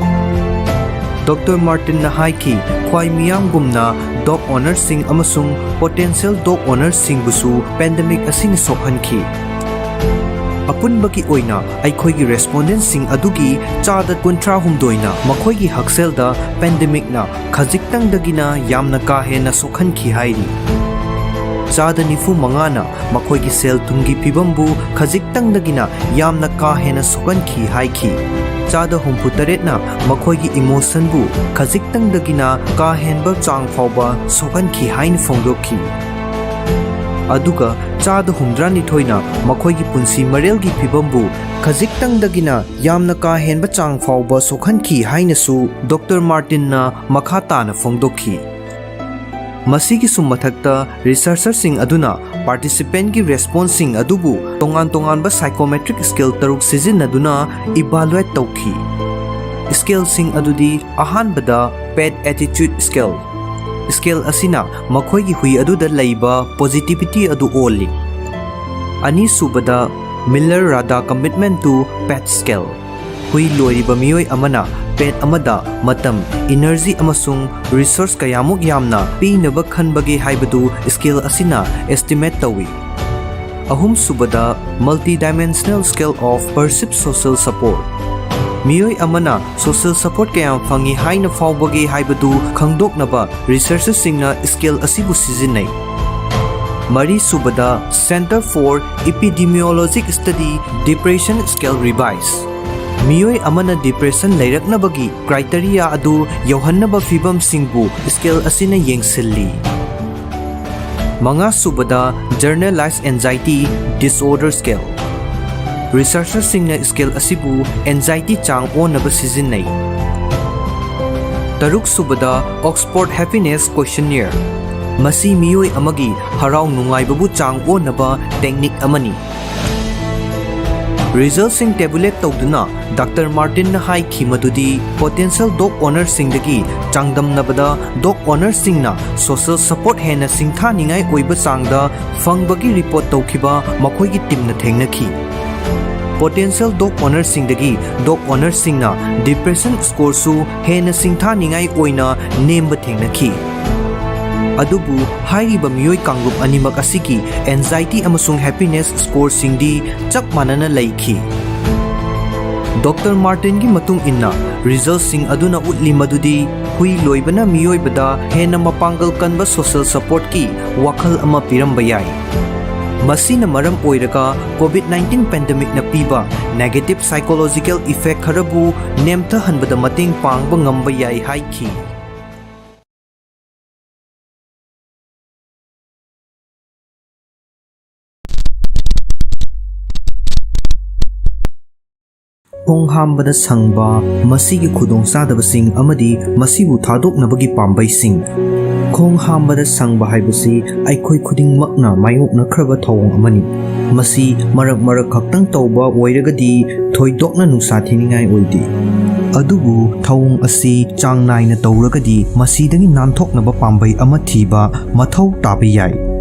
Doctor Martinꯅ ꯍꯥꯏꯈꯤ, ꯈ꯭ꯋꯥꯏ ꯃꯤꯌꯥꯝꯒꯨꯝꯅ dog ownerꯁꯤꯡ ꯑꯃꯁꯨꯡ potential dog ownerꯁꯤꯡꯕꯨꯁꯨ pandemic ꯑꯁꯤꯅ ꯁꯣꯛꯍꯟꯈꯤ꯫ ꯑꯄꯨꯟꯕꯒꯤ ꯑꯣꯏꯅ ꯑꯩꯈꯣꯏꯒꯤ ꯔꯦꯁꯄꯣꯟꯗꯦꯟꯁꯤꯡ ꯑꯗꯨꯒꯤ ꯆꯥꯗ ꯀꯨꯟꯊ꯭ꯔꯥ ꯍꯨꯝꯗꯣꯏꯅ ꯃꯈꯣꯏꯒꯤ ꯍꯛꯁꯦꯜꯗ ꯄꯦꯟꯗꯦꯃꯤꯛꯅ ꯈꯖꯤꯛꯇꯪꯗꯒꯤꯅ ꯌꯥꯝꯅ ꯀꯥ ꯍꯦꯟꯅ ꯁꯣꯛꯍꯟꯈꯤ ꯍꯥꯏꯔꯤ꯫ ꯆꯥꯗ ꯅꯤꯐꯨ ꯃꯉꯥꯅ ꯃꯈꯣꯏꯒꯤ ꯁꯦꯜ ꯊꯨꯝꯒꯤ ꯐꯤꯕꯝꯕꯨ ꯈꯖꯤꯛꯇꯪꯗꯒꯤꯅ ꯌꯥꯝꯅ ꯀꯥ ꯍꯦꯟꯅ ꯁꯣꯛꯍꯟꯈꯤ ꯍꯥꯏꯈꯤ꯫ ꯆꯥꯗ ꯍꯨꯝꯐꯨ ꯇꯔꯦꯠꯅ ꯃꯈꯣꯏꯒꯤ ꯏꯃꯣꯁꯟꯕꯨ ꯈꯖꯤꯛꯇꯪꯗꯒꯤꯅ ꯀꯥ ꯍꯦꯟꯕ ꯆꯥꯡ ꯐꯥꯎꯕ ꯁꯣꯛꯍꯟꯈꯤ ꯍꯥꯏꯅ ꯐꯣꯡꯗꯣꯛꯈꯤ꯫ ꯑꯗꯨꯒ ꯆꯥꯗ ꯍꯨꯝꯗ꯭ꯔꯥꯅꯤꯊꯣꯏꯅ ꯃꯈꯣꯏꯒꯤ ꯄꯨꯟꯁꯤ ꯃꯔꯦꯜꯒꯤ ꯐꯤꯕꯝꯕꯨ ꯈꯖꯤꯛꯇꯪꯗꯒꯤꯅ ꯌꯥꯝꯅ ꯀꯥ ꯍꯦꯟꯕ ꯆꯥꯡ ꯐꯥꯎꯕ ꯁꯣꯛꯍꯟꯈꯤ ꯍꯥꯏꯅꯁꯨ ꯗꯣꯛꯇꯔ ꯃꯥꯔꯇꯤꯟꯅ ꯃꯈꯥ ꯇꯥꯅ ꯐꯣꯡꯗꯣꯛꯈꯤ꯫ ꯃꯁꯤꯒꯤꯁꯨ ꯃꯊꯛꯇ, ꯔꯤꯁꯔꯆꯔꯁꯤꯡ ꯑꯗꯨꯅ ꯄꯥꯔꯇꯤꯁꯤꯄꯦꯟꯒꯤ ꯔꯦꯁꯄꯣꯟꯁꯁꯤꯡ ꯑꯗꯨꯕꯨ ꯇꯣꯉꯥꯟ ꯇꯣꯉꯥꯟꯕ ꯁꯥꯏꯀꯣꯃꯦꯇ꯭ꯔꯤꯛ ꯁ꯭ꯀꯦꯜ ꯇꯔꯨꯛ ꯁꯤꯖꯤꯟꯅꯗꯨꯅ ꯏꯚꯥꯂꯨꯑꯦꯠ ꯇꯧꯈꯤ꯫ ꯁ꯭ꯀꯦꯜꯁꯤꯡ ꯑꯗꯨꯗꯤ, ꯑꯍꯥꯟꯕꯗ, ꯄꯦꯠ ꯑꯦꯇꯤꯆꯨꯗ ꯁ꯭ꯀꯦꯜ꯫ ꯁ꯭ꯀꯦꯜ ꯑꯁꯤꯅ ꯃꯈꯣꯏꯒꯤ ꯍꯨꯏ ꯑꯗꯨꯗ ꯂꯩꯕ ꯄꯣꯖꯤꯇꯤꯚꯤꯇꯤ ꯑꯗꯨ ꯑꯣꯜꯂꯤ꯫ ꯑꯅꯤꯁꯨꯕꯗ, ꯃꯤꯂꯔ ꯔꯥꯗꯥ ꯀꯃꯤꯠꯃꯦꯟ ꯇꯨ ꯄꯦꯠ ꯁ꯭ꯀꯦꯜ꯫ ꯍꯨꯏ ꯂꯣꯏꯔꯤꯕ ꯃꯤꯑꯣꯏ ꯑꯃꯅ ꯄꯦꯠ ꯑꯃꯗ ꯃꯇꯝ, ꯏꯅꯔꯖꯤ ꯑꯃꯁꯨꯡ ꯔꯤꯁꯣꯔꯁ ꯀꯌꯥꯃꯨꯛ ꯌꯥꯝꯅ ꯄꯤꯅꯕ ꯈꯟꯕꯒꯦ ꯍꯥꯏꯕꯗꯨ ꯁ꯭ꯀꯦꯜ ꯑꯁꯤꯅ ꯑꯦꯁꯇꯤꯃꯦꯠ ꯇꯧꯏ꯫ ꯑꯍꯨꯝꯁꯨꯕꯗ, Multidimensional Scale of Perceived Social Support꯫ ꯃꯤꯑꯣꯏ ꯑꯃꯅ ꯁꯣꯁꯤꯌꯦꯜ ꯁꯄꯣꯔꯠ ꯀꯌꯥꯝ ꯐꯪꯏ ꯍꯥꯏꯅ ꯐꯥꯎꯕꯒꯦ ꯍꯥꯏꯕꯗꯨ ꯈꯪꯗꯣꯛꯅꯕ ꯔꯤꯁꯔꯆꯔꯁꯤꯡꯅ ꯁ꯭ꯀꯦꯜ ꯑꯁꯤꯕꯨ ꯁꯤꯖꯤꯟꯅꯩ꯫ ꯃꯔꯤꯁꯨꯕꯗ, Center for Epidemiologic Study Depression Scale Revise꯫ ꯃꯤꯑꯣꯏ ꯑꯃꯅ ꯗꯤꯄ꯭ꯔꯦꯁꯟ ꯂꯩꯔꯛꯅꯕꯒꯤ ꯀ꯭ꯔꯥꯏꯇꯦꯔꯤꯌꯥ ꯑꯗꯨ ꯌꯧꯍꯟꯅꯕ ꯐꯤꯚꯝꯁꯤꯡꯕꯨ ꯁ꯭ꯀꯦꯜ ꯑꯁꯤꯅ ꯌꯦꯡꯁꯤꯜꯂꯤ꯫ ꯃꯉꯥꯁꯨꯕꯗ, Generalized Anxiety Disorder Scale꯫ ꯔꯤꯁꯔꯆꯔꯁꯤꯡꯅ ꯁ꯭ꯀꯦꯜ ꯑꯁꯤꯕꯨ ꯑꯦꯟꯖꯥꯏꯇꯤ ꯆꯥꯡ ꯑꯣꯟꯅꯕ ꯁꯤꯖꯤꯟꯅꯩ꯫ ꯇꯔꯨꯛꯁꯨꯕꯗ, Oxford Happiness Questionnaire꯫ ꯃꯁꯤ ꯃꯤꯑꯣꯏ ꯑꯃꯒꯤ ꯍꯔꯥꯎ ꯅꯨꯡꯉꯥꯏꯕꯕꯨ ꯆꯥꯡ ꯑꯣꯟꯅꯕ ꯇꯦꯛꯅꯤꯛ ꯑꯃꯅꯤ꯫ ꯔꯤꯖꯜꯁꯤꯡ ꯇꯦꯕꯨꯂꯦꯠ ꯇꯧꯗꯨꯅ ꯗꯥꯛꯇꯔ ꯃꯥꯔꯇꯤꯟꯅ ꯍꯥꯏꯈꯤ ꯃꯗꯨꯗꯤ, ꯄꯣꯇꯦꯟꯁꯤꯌꯦꯜ ꯗꯣꯒ ꯑꯣꯅꯔꯁꯤꯡꯗꯒꯤ ꯆꯥꯡꯗꯝꯅꯕꯗ, ꯗꯣꯒ ꯑꯣꯅꯔꯁꯤꯡꯅ ꯁꯣꯁꯤꯌꯦꯜ ꯁꯄꯣꯔꯠ ꯍꯦꯟꯅ ꯁꯤꯡꯊꯥꯅꯤꯡꯉꯥꯏ ꯑꯣꯏꯕ ꯆꯥꯡꯗ ꯐꯪꯕꯒꯤ ꯔꯤꯄꯣꯔꯠ ꯇꯧꯈꯤꯕ ꯃꯈꯣꯏꯒꯤ ꯇꯤꯝꯅ ꯊꯦꯡꯅꯈꯤ꯫ ꯄꯣꯇꯦꯟꯁꯤꯌꯦꯜ ꯗꯣꯒ ꯑꯣꯅꯔꯁꯤꯡꯗꯒꯤ ꯗꯣꯒ ꯑꯣꯅꯔꯁꯤꯡꯅ ꯗꯤꯄ꯭ꯔꯦꯁꯟ ꯁ꯭ꯀꯣꯔꯁꯨ ꯍꯦꯟꯅ ꯁꯤꯡꯊꯥꯅꯤꯡꯉꯥꯏ ꯑꯣꯏꯅ ꯅꯦꯝꯕ ꯊꯦꯡꯅꯈꯤ꯫ ꯑꯗꯨꯕꯨ ꯍꯥꯏꯔꯤꯕ ꯃꯤꯑꯣꯏ ꯀꯥꯡꯂꯨꯞ ꯑꯅꯤꯃꯛ ꯑꯁꯤꯒꯤ anxiety ꯑꯃꯁꯨꯡ happiness scoreꯁꯤꯡꯗꯤ ꯆꯞ ꯃꯥꯟꯅꯅ ꯂꯩꯈꯤ꯫ ꯗꯣꯛꯇꯔ ꯃꯥꯔꯇꯤꯟꯒꯤ ꯃꯇꯨꯡ ꯏꯟꯅ, resultꯁꯤꯡ ꯑꯗꯨꯅ ꯎꯠꯂꯤ ꯃꯗꯨꯗꯤ ꯍꯨꯏ ꯂꯣꯏꯕꯅ ꯃꯤꯑꯣꯏꯕꯗ ꯍꯦꯟꯅ ꯃꯄꯥꯡꯒꯜ ꯀꯟꯕ social supportꯀꯤ ꯋꯥꯈꯜ ꯑꯃ ꯄꯤꯔꯝꯕ ꯌꯥꯏ꯫ ꯃꯁꯤꯅ ꯃꯔꯝ ꯑꯣꯏꯔꯒ COVID nineteen pandemicꯅ ꯄꯤꯕ negative psychological effect ꯈꯔꯕꯨ ꯅꯦꯝꯊꯍꯟꯕꯗ ꯃꯇꯦꯡ ꯄꯥꯡꯕ ꯉꯝꯕ ꯌꯥꯏ ꯍꯥꯏꯈꯤ꯫ ꯈꯣꯡ ꯍꯥꯝꯕꯗ ꯁꯪꯕ, ꯃꯁꯤꯒꯤ ꯈꯨꯗꯣꯡꯆꯥꯗꯕꯁꯤꯡ ꯑꯃꯗꯤ ꯃꯁꯤꯕꯨ ꯊꯥꯗꯣꯛꯅꯕꯒꯤ ꯄꯥꯝꯕꯩꯁꯤꯡ꯫ ꯈꯣꯡ ꯍꯥꯝꯕꯗ ꯁꯪꯕ ꯍꯥꯏꯕꯁꯤ ꯑꯩꯈꯣꯏ ꯈꯨꯗꯤꯡꯃꯛꯅ ꯃꯥꯌꯣꯛꯅꯈ꯭ꯔꯕ ꯊꯧꯑꯣꯡ ꯑꯃꯅꯤ꯫ ꯃꯁꯤ ꯃꯔꯛ ꯃꯔꯛ ꯈꯛꯇꯪ ꯇꯧꯕ ꯑꯣꯏꯔꯒꯗꯤ ꯊꯣꯏꯗꯣꯛꯅ ꯅꯨꯡꯁꯥ ꯊꯤꯅꯤꯡꯉꯥꯏ ꯑꯣꯏꯗꯦ꯫ ꯑꯗꯨꯕꯨ ꯊꯧꯑꯣꯡ ꯑꯁꯤ ꯆꯥꯡ ꯅꯥꯏꯅ ꯇꯧꯔꯒꯗꯤ ꯃꯁꯤꯗꯒꯤ ꯅꯥꯟꯊꯣꯛꯅꯕ ꯄꯥꯝꯕꯩ ꯑꯃ ꯊꯤꯕ ꯃꯊꯧ ꯇꯥꯕ ꯌꯥꯏ꯫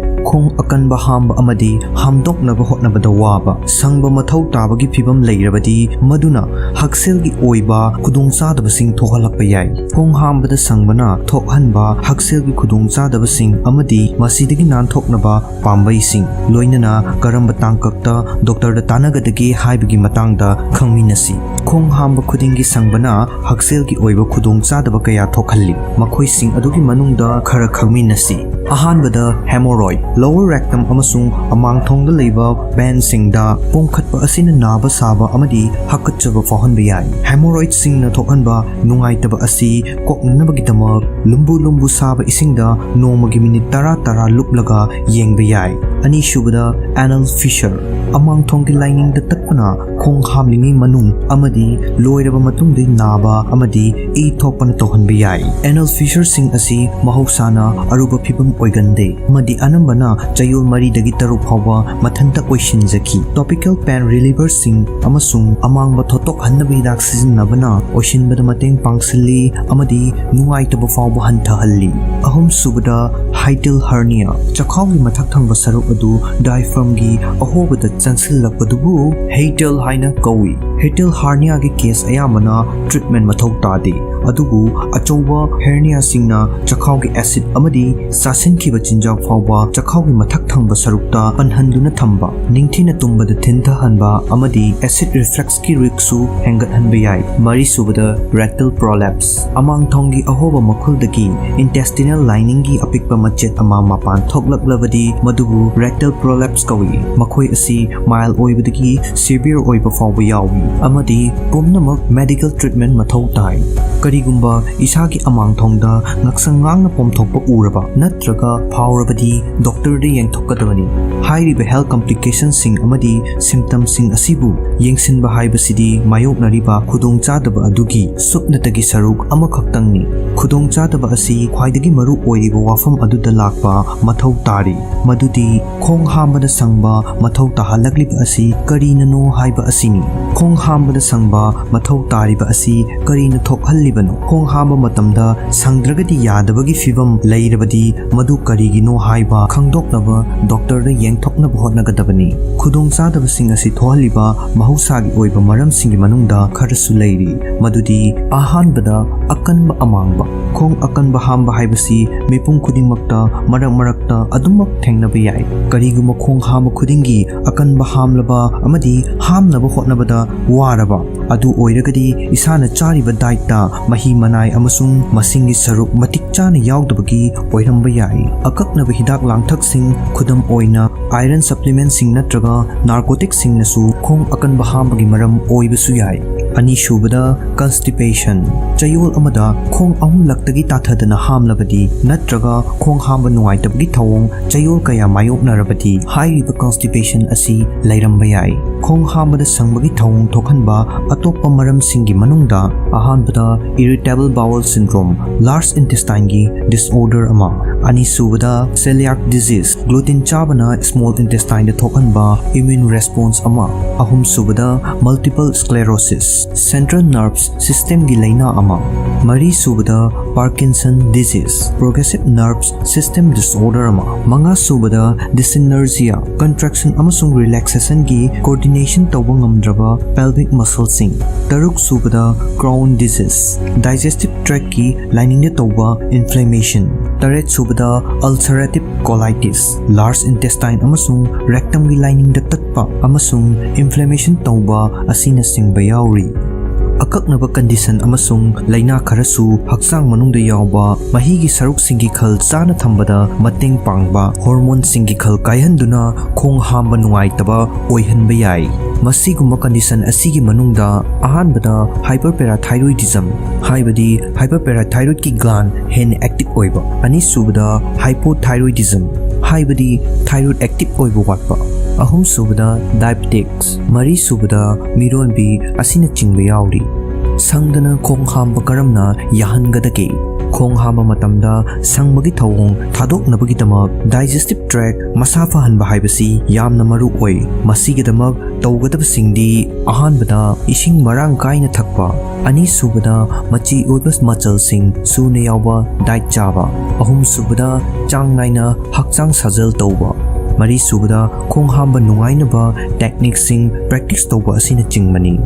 ꯈꯣꯡ ꯑꯀꯟꯕ ꯍꯥꯝꯕ ꯑꯃꯗꯤ ꯍꯥꯝꯗꯣꯛꯅꯕ ꯍꯣꯠꯅꯕꯗ ꯋꯥꯕ, ꯁꯪꯕ ꯃꯊꯧ ꯇꯥꯕꯒꯤ ꯐꯤꯚꯝ ꯂꯩꯔꯕꯗꯤ ꯃꯗꯨꯅ ꯍꯛꯁꯦꯜꯒꯤ ꯑꯣꯏꯕ ꯈꯨꯗꯣꯡꯆꯥꯗꯕꯁꯤꯡ ꯊꯣꯛꯍꯜꯂꯛꯄ ꯌꯥꯏ꯫ ꯈꯣꯡ ꯍꯥꯝꯕꯗ ꯁꯪꯕꯅ ꯊꯣꯛꯍꯟꯕ ꯍꯛꯁꯦꯜꯒꯤ ꯈꯨꯗꯣꯡꯆꯥꯗꯕꯁꯤꯡ ꯑꯃꯗꯤ ꯃꯁꯤꯗꯒꯤ ꯅꯥꯟꯊꯣꯛꯅꯕ ꯄꯥꯝꯕꯩꯁꯤꯡ, ꯂꯣꯏꯅꯅ ꯀꯔꯝꯕ ꯇꯥꯡꯀꯛꯇ ꯗꯣꯛꯇꯔꯗ ꯇꯥꯟꯅꯒꯗꯒꯦ ꯍꯥꯏꯕꯒꯤ ꯃꯇꯥꯡꯗ ꯈꯪꯃꯤꯟꯅꯁꯤ꯫ ꯈꯣꯡ ꯍꯥꯝꯕ ꯈꯨꯗꯤꯡꯒꯤ ꯁꯪꯕꯅ ꯍꯛꯁꯦꯜꯒꯤ ꯑꯣꯏꯕ ꯈꯨꯗꯣꯡꯆꯥꯗꯕ ꯀꯌꯥ ꯊꯣꯛꯍꯜꯂꯤ꯫ ꯃꯈꯣꯏꯁꯤꯡ ꯑꯗꯨꯒꯤ ꯃꯅꯨꯡꯗ ꯈꯔ ꯈꯪꯃꯤꯟꯅꯁꯤ꯫ ꯑꯍꯥꯟꯕꯗ, hemorrhoid꯫ Lower rectum ꯑꯃꯁꯨꯡ ꯑꯃꯥꯡꯊꯣꯡꯗ ꯂꯩꯕ vein ꯁꯤꯡꯗ ꯄꯣꯝꯈꯠꯄ ꯑꯁꯤꯅ ꯅꯥꯕ ꯁꯥꯕ ꯑꯃꯗꯤ ꯍꯥꯀꯠꯆꯕ ꯐꯥꯎꯍꯟꯕ ꯌꯥꯏ꯫ Hemorrhoid ꯁꯤꯡꯅ ꯊꯣꯛꯍꯟꯕ ꯅꯨꯡꯉꯥꯏꯇꯕ ꯑꯁꯤ ꯀꯣꯛꯅꯅꯕꯒꯤꯗꯃꯛ ꯂꯨꯝꯕꯨ ꯂꯨꯝꯕꯨ ꯁꯥꯕ ꯏꯁꯤꯡꯗ ꯅꯣꯡꯃꯒꯤ ꯃꯤꯅꯤꯠ ꯇꯔꯥ ꯇꯔꯥ ꯂꯨꯞꯂꯒ ꯌꯦꯡꯕ ꯌꯥꯏ꯫ ꯑꯅꯤꯁꯨꯕꯗ, anal fissure꯫ ꯑꯃꯥꯡꯊꯣꯡꯒꯤ ꯂꯥꯏꯅꯤꯡꯗ ꯇꯠꯄꯅ ꯈꯣꯡ ꯍꯥꯝꯂꯤꯉꯩ ꯃꯅꯨꯡ ꯑꯃꯗꯤ ꯂꯣꯏꯔꯕ ꯃꯇꯨꯡꯗ ꯅꯥꯕ ꯑꯃꯗꯤ ꯏ ꯊꯣꯛꯄꯅ ꯇꯧꯍꯟꯕ ꯌꯥꯏ꯫ Anal fissure ꯁꯤꯡ ꯑꯁꯤ ꯃꯍꯧꯁꯥꯅ ꯑꯔꯨꯕ ꯐꯤꯚꯝ ꯑꯣꯏꯒꯟꯗꯦ ꯑꯃꯗꯤ ꯑꯅꯝꯕꯅ ꯆꯌꯣꯜ ꯃꯔꯤꯗꯒꯤ ꯇꯔꯨꯛ ꯐꯥꯎꯕ ꯃꯊꯟꯇ ꯑꯣꯏꯁꯤꯟꯖꯈꯤ꯫ Topical pain reliever ꯁꯤꯡ ꯑꯃꯁꯨꯡ ꯑꯃꯥꯡꯕ ꯊꯣꯠꯇꯣꯛꯍꯟꯅꯕ ꯍꯤꯗꯥꯛ ꯁꯤꯖꯤꯟꯅꯕꯅ ꯑꯣꯏꯁꯤꯟꯕꯗ ꯃꯇꯦꯡ ꯄꯥꯡꯁꯤꯜꯂꯤ ꯑꯃꯗꯤ ꯅꯨꯡꯉꯥꯏꯇꯕ ꯐꯥꯎꯕ ꯍꯟꯊꯍꯜꯂꯤ꯫ ꯑꯍꯨꯝꯁꯨꯕꯗ, hiatal hernia꯫ ꯆꯈꯥꯎꯒꯤ ꯃꯊꯛ ꯊꯪꯕ ꯁꯔꯨꯛ ꯑꯗꯨ diaphragm ꯒꯤ ꯑꯍꯣꯕꯗ ꯆꯪꯁꯤꯜꯂꯛꯄꯗꯨꯕꯨ ꯍꯦꯇꯦꯜ ꯍꯥꯏꯅ ꯀꯧꯏ꯫ ꯍꯦꯇꯦꯜ ꯍꯥꯔꯅꯤꯌꯥꯒꯤ ꯀꯦꯁ ꯑꯌꯥꯝꯕꯅ ꯇ꯭ꯔꯤꯠꯃꯦꯟ ꯃꯊꯧ ꯇꯥꯗꯦ, ꯑꯗꯨꯕꯨ ꯑꯆꯧꯕ ꯍꯦꯔꯅꯤꯌꯥꯁꯤꯡꯅ ꯆꯈꯥꯎꯒꯤ ꯑꯦꯁꯤꯠ ꯑꯃꯗꯤ ꯆꯥꯁꯤꯟꯈꯤꯕ ꯆꯤꯟꯖꯥꯛ ꯐꯥꯎꯕ ꯆꯈꯥꯎꯒꯤ ꯃꯊꯛ ꯊꯪꯕ ꯁꯔꯨꯛꯇ ꯄꯟꯍꯟꯗꯨꯅ ꯊꯝꯕ, ꯅꯤꯡꯊꯤꯅ ꯇꯨꯝꯕꯗ ꯊꯤꯟꯊꯍꯟꯕ ꯑꯃꯗꯤ ꯑꯦꯁꯤꯠ ꯔꯤꯐ꯭ꯂꯛꯁꯀꯤ ꯔꯤꯛꯁꯁꯨ ꯍꯦꯟꯒꯠꯍꯟꯕ ꯌꯥꯏ꯫ ꯃꯔꯤꯁꯨꯕꯗ, ꯔꯦꯛꯇꯜ ꯄ꯭ꯔꯣꯂꯦꯞꯁ꯫ ꯑꯃꯥꯡꯊꯣꯡꯒꯤ ꯑꯍꯣꯕ ꯃꯈꯨꯜꯗꯒꯤ ꯏꯟꯇꯦꯁꯇꯤꯅꯦꯜ ꯂꯥꯏꯅꯤꯡꯒꯤ ꯑꯄꯤꯛꯄ ꯃꯆꯦꯠ ꯑꯃ ꯃꯄꯥꯟ ꯊꯣꯛꯂꯛꯂꯕꯗꯤ ꯃꯗꯨꯕꯨ ꯔꯦꯛꯇꯜ ꯄ꯭ꯔꯣꯂꯦꯞꯁ ꯀꯧꯏ꯫ ꯃꯈꯣꯏ ꯑꯁꯤ ꯃꯥꯏꯜ ꯑꯣꯏꯕꯗꯒꯤ ꯁꯤꯚꯤꯌꯔ ꯑꯣꯏꯕ ꯐꯥꯎꯕ ꯌꯥꯎꯏ ꯑꯃꯗꯤ ꯄꯨꯝꯅꯃꯛ ꯃꯦꯗꯤꯀꯦꯜ ꯇ꯭ꯔꯤꯠꯃꯦꯟ ꯃꯊꯧ ꯇꯥꯏ꯫ ꯀꯔꯤꯒꯨꯝꯕ ꯏꯁꯥꯒꯤ ꯑꯃꯥꯡꯊꯣꯡꯗ ꯉꯛꯁꯪ ꯉꯥꯡꯅ ꯄꯣꯝꯊꯣꯛꯄ ꯎꯔꯕ ꯅꯠꯇ꯭ꯔꯒ ꯐꯥꯎꯔꯕꯗꯤ ꯗꯣꯛꯇꯔꯗ ꯌꯦꯡꯊꯣꯛꯀꯗꯕꯅꯤ꯫ ꯍꯥꯏꯔꯤꯕ ꯍꯦꯜꯊ ꯀꯝꯄ꯭ꯂꯤꯀꯦꯁꯟꯁꯤꯡ ꯑꯃꯗꯤ ꯁꯤꯝꯇꯝꯁꯤꯡ ꯑꯁꯤꯕꯨ ꯌꯦꯡꯁꯤꯟꯕ ꯍꯥꯏꯕꯁꯤꯗꯤ ꯃꯥꯌꯣꯛꯅꯔꯤꯕ ꯈꯨꯗꯣꯡꯆꯥꯗꯕ ꯑꯗꯨꯒꯤ ꯁꯨꯞꯅꯇꯒꯤ ꯁꯔꯨꯛ ꯑꯃꯈꯛꯇꯪꯅꯤ꯫ ꯈꯨꯗꯣꯡꯆꯥꯗꯕ ꯑꯁꯤ ꯈ꯭ꯋꯥꯏꯗꯒꯤ ꯃꯔꯨ ꯑꯣꯏꯔꯤꯕ ꯋꯥꯐꯝ ꯑꯗꯨꯗ ꯂꯥꯛꯄ ꯃꯊꯧ ꯇꯥꯔꯤ, ꯃꯗꯨꯗꯤ ꯈꯣꯡ ꯍꯥꯝꯕꯗ ꯁꯪꯕ ꯃꯊꯧ ꯇꯥꯍꯜꯂꯛꯂꯤꯕ ꯑꯁꯤ ꯀꯔꯤꯅꯅꯣ ꯍꯥꯏꯕ ꯑꯁꯤꯅꯤ꯫ ꯈꯣꯡ ꯍꯥꯝꯕꯗ ꯁꯪꯕ ꯃꯊꯧ ꯇꯥꯔꯤꯕ ꯑꯁꯤ ꯀꯔꯤꯅ ꯊꯣꯛꯍꯜꯂꯤꯕꯅꯣ? ꯈꯣꯡ ꯍꯥꯝꯕ ꯃꯇꯝꯗ ꯁꯪꯗ꯭ꯔꯒꯗꯤ ꯌꯥꯗꯕꯒꯤ ꯐꯤꯕꯝ ꯂꯩꯔꯕꯗꯤ ꯃꯗꯨ ꯀꯔꯤꯒꯤꯅꯣ ꯍꯥꯏꯕ ꯈꯪꯗꯣꯛꯅꯕ ꯗꯣꯛꯇꯔꯗ ꯌꯦꯡꯊꯣꯛꯅꯕ ꯍꯣꯠꯅꯒꯗꯕꯅꯤ꯫ ꯈꯨꯗꯣꯡꯆꯥꯗꯕꯁꯤꯡ ꯑꯁꯤ ꯊꯣꯛꯍꯜꯂꯤꯕ ꯃꯍꯧꯁꯥꯒꯤ ꯑꯣꯏꯕ ꯃꯔꯝꯁꯤꯡꯒꯤ ꯃꯅꯨꯡꯗ ꯈꯔꯁꯨ ꯂꯩꯔꯤ, ꯃꯗꯨꯗꯤ ꯑꯍꯥꯟꯕꯗ, ꯑꯀꯟꯕ ꯑꯃꯥꯡꯕ꯫ ꯈꯣꯡ ꯑꯀꯟꯕ ꯍꯥꯝꯕ ꯍꯥꯏꯕꯁꯤ ꯃꯤꯄꯨꯝ ꯈꯨꯗꯤꯡꯃꯛꯇ ꯃꯔꯛ ꯃꯔꯛꯇ ꯑꯗꯨꯃꯛ ꯊꯦꯡꯅꯕ ꯌꯥꯏ꯫ ꯀꯔꯤꯒꯨꯝꯕ ꯈꯣꯡ ꯍꯥꯝꯕ ꯈꯨꯗꯤꯡꯒꯤ ꯑꯀꯟꯕ ꯍꯥꯝꯂꯕ ꯑꯃꯗꯤ ꯍꯥꯝꯅꯕ ꯍꯣꯠꯅꯕꯗ ꯋꯥꯔꯕ ꯑꯗꯨ ꯑꯣꯏꯔꯒꯗꯤ ꯏꯁꯥꯅ ꯆꯥꯔꯤꯕ ꯗꯥꯏꯠꯇ ꯃꯍꯤ ꯃꯅꯥꯏ ꯑꯃꯁꯨꯡ ꯃꯁꯤꯡꯒꯤ ꯁꯔꯨꯛ ꯃꯇꯤꯛ ꯆꯥꯅ ꯌꯥꯎꯗꯕꯒꯤ ꯑꯣꯏꯔꯝꯕ ꯌꯥꯏ꯫ ꯑꯀꯛꯅꯕ ꯍꯤꯗꯥꯛ ꯂꯥꯡꯊꯛꯁꯤꯡ, ꯈꯨꯗꯝ ꯑꯣꯏꯅ ꯑꯥꯏꯔꯟ ꯁꯄ꯭ꯂꯤꯃꯦꯟꯠꯁꯤꯡ ꯅꯠꯇ꯭ꯔꯒ ꯅꯥꯔꯀꯣꯇꯤꯛꯁꯤꯡꯅꯁꯨ ꯈꯣꯡ ꯑꯀꯟꯕ ꯍꯥꯝꯕꯒꯤ ꯃꯔꯝ ꯑꯣꯏꯕꯁꯨ ꯌꯥꯏ꯫ ꯑꯅꯤꯁꯨꯕꯗ, ꯀꯟꯁꯇꯤꯄꯦꯁꯟ꯫ ꯆꯌꯣꯜ ꯑꯃꯗ ꯈꯣꯡ ꯑꯍꯨꯝꯂꯛꯇꯒꯤ ꯇꯥꯊꯗꯅ ꯍꯥꯝꯂꯕꯗꯤ ꯅꯠꯇ꯭ꯔꯒ ꯈꯣꯡ ꯍꯥꯝꯕ ꯅꯨꯡꯉꯥꯏꯇꯕꯒꯤ ꯊꯧꯑꯣꯡ ꯆꯌꯣꯜ ꯀꯌꯥ ꯃꯥꯌꯣꯛꯅꯔꯕꯗꯤ ꯍꯥꯏꯔꯤꯕ ꯀꯟꯁꯇꯤꯄꯦꯁꯟ ꯑꯁꯤ ꯂꯩꯔꯝꯕ ꯌꯥꯏ꯫ ꯈꯣꯡ ꯍꯥꯝꯕꯗ ꯁꯪꯕꯒꯤ ꯊꯧꯑꯣꯡ ꯊꯣꯛꯍꯟꯕ ꯑꯇꯣꯞꯄ ꯃꯔꯝꯁꯤꯡꯒꯤ ꯃꯅꯨꯡꯗ ꯑꯍꯥꯟꯕꯗ, ꯏꯔꯤꯇꯦꯕꯜ ꯕꯥꯋꯜ ꯁꯤꯟꯗ꯭ꯔꯣꯝ, ꯂꯥꯔꯖ ꯏꯟꯇꯦꯁꯇꯥꯏꯟꯒꯤ ꯗꯤꯁꯑꯣꯔꯗꯔ ꯑꯃ꯫ ꯑꯅꯤꯁꯨꯕꯗ, ꯁꯦꯂꯤꯌꯥꯛ ꯗꯤꯖꯤꯁ, ꯒ꯭ꯂꯨꯇꯤꯟ ꯆꯥꯕꯅ ꯁ꯭ꯃꯣꯜ ꯏꯟꯇꯦꯁꯇꯥꯏꯟꯗ ꯊꯣꯛꯍꯟꯕ ꯏꯝꯌꯨꯟ ꯔꯦꯁꯄꯣꯟꯁ ꯑꯃ꯫ ꯑꯍꯨꯝꯁꯨꯕꯗ, ꯃꯜꯇꯤꯄꯜ ꯁ꯭ꯀ꯭ꯂꯦꯔꯣꯁꯤꯁ, Central Nerves Systemꯒꯤ ꯂꯩꯅꯥ ꯑꯃ, ꯃꯔꯤ ꯁꯨꯕꯗ Parkinson Disease, Progressive Nerves System Disorder ꯑꯃ, ꯃꯉꯥ ꯁꯨꯕꯗ Dyssynergia, Contraction ꯑꯃꯁꯨꯡ Relaxationꯒꯤ Coordination ꯇꯧꯕ ꯉꯝꯗ꯭ꯔꯕ Pelvic Muscleꯁꯤꯡ, ꯇꯔꯨꯛ ꯁꯨꯕꯗ Crohn Disease, Digestive Tractꯀꯤ Liningꯗ ꯇꯧꯕ Inflammation, ꯇꯔꯦꯠ ꯁꯨꯕꯗ Ulcerative Colitis, Large Intestine ꯑꯃꯁꯨꯡ Rectumꯒꯤ Liningꯗ ꯇꯠꯄ ꯑꯃꯁꯨꯡ Inflammation ꯇꯧꯕ ꯑꯁꯤꯅꯆꯤꯡꯕ ꯌꯥꯎꯔꯤ꯫ ꯑꯀꯛꯅꯕ condition ꯑꯃꯁꯨꯡ ꯂꯩꯅꯥ ꯈꯔꯁꯨ ꯍꯛꯆꯥꯡ ꯃꯅꯨꯡꯗ ꯌꯥꯎꯕ ꯃꯍꯤꯒꯤ ꯁꯔꯨꯛꯁꯤꯡꯒꯤ ꯈꯜ ꯆꯥꯅ ꯊꯝꯕꯗ ꯃꯇꯦꯡ ꯄꯥꯡꯕ hormoneꯁꯤꯡꯒꯤ ꯈꯜ ꯀꯥꯏꯍꯟꯗꯨꯅ ꯈꯣꯡ ꯍꯥꯝꯕ ꯅꯨꯡꯉꯥꯏꯇꯕ ꯑꯣꯏꯍꯟꯕ ꯌꯥꯏ꯫ ꯃꯁꯤꯒꯨꯝꯕ condition ꯑꯁꯤꯒꯤ ꯃꯅꯨꯡꯗ ꯑꯍꯥꯟꯕꯗ Hyperparathyroidism, ꯍꯥꯏꯕꯗꯤ Hyperparathyroidꯀꯤ gland ꯍꯦꯟꯅ active ꯑꯣꯏꯕ, ꯑꯅꯤꯁꯨꯕꯗ Hypothyroidism, ꯍꯥꯏꯕꯗꯤ thyroid active ꯑꯣꯏꯕ ꯋꯥꯠꯄ, ꯑꯍꯨꯝꯁꯨꯕꯗ Diabetes, ꯃꯔꯤꯁꯨꯕꯗ ꯃꯤꯔꯣꯟꯕꯤ ꯑꯁꯤꯅꯆꯤꯡꯕ ꯌꯥꯎꯔꯤ꯫ ꯁꯪꯗꯅ ꯈꯣꯡ ꯍꯥꯝꯕ ꯀꯔꯝꯅ ꯌꯥꯍꯟꯒꯗꯒꯦ? ꯈꯣꯡ ꯍꯥꯝꯕ ꯃꯇꯝꯗ ꯁꯪꯕꯒꯤ ꯊꯧꯑꯣꯡ ꯊꯥꯗꯣꯛꯅꯕꯒꯤꯗꯃꯛ digestive tract ꯃꯁꯥ ꯐꯍꯟꯕ ꯍꯥꯏꯕꯁꯤ ꯌꯥꯝꯅ ꯃꯔꯨ ꯑꯣꯏ꯫ ꯃꯁꯤꯒꯤꯗꯃꯛ ꯇꯧꯒꯗꯕꯁꯤꯡꯗꯤ, ꯑꯍꯥꯟꯕꯗ ꯏꯁꯤꯡ ꯃꯔꯥꯡ ꯀꯥꯏꯅ ꯊꯛꯄ, ꯑꯅꯤꯁꯨꯕꯗ ꯃꯆꯤ ꯑꯣꯏꯕ ꯃꯆꯜꯁꯤꯡ ꯁꯨꯅ ꯌꯥꯎꯕ diet ꯆꯥꯕ, ꯑꯍꯨꯝꯁꯨꯕꯗ ꯆꯥꯡ ꯅꯥꯏꯅ ꯍꯛꯆꯥꯡ ꯁꯥꯖꯦꯜ ꯇꯧꯕ, ꯃꯔꯤꯁꯨꯕꯗ ꯈꯣꯡ ꯍꯥꯝꯕ ꯅꯨꯡꯉꯥꯏꯅꯕ techniqueꯁꯤꯡ practice ꯇꯧꯕ ꯑꯁꯤꯅꯆꯤꯡꯕꯅꯤ꯫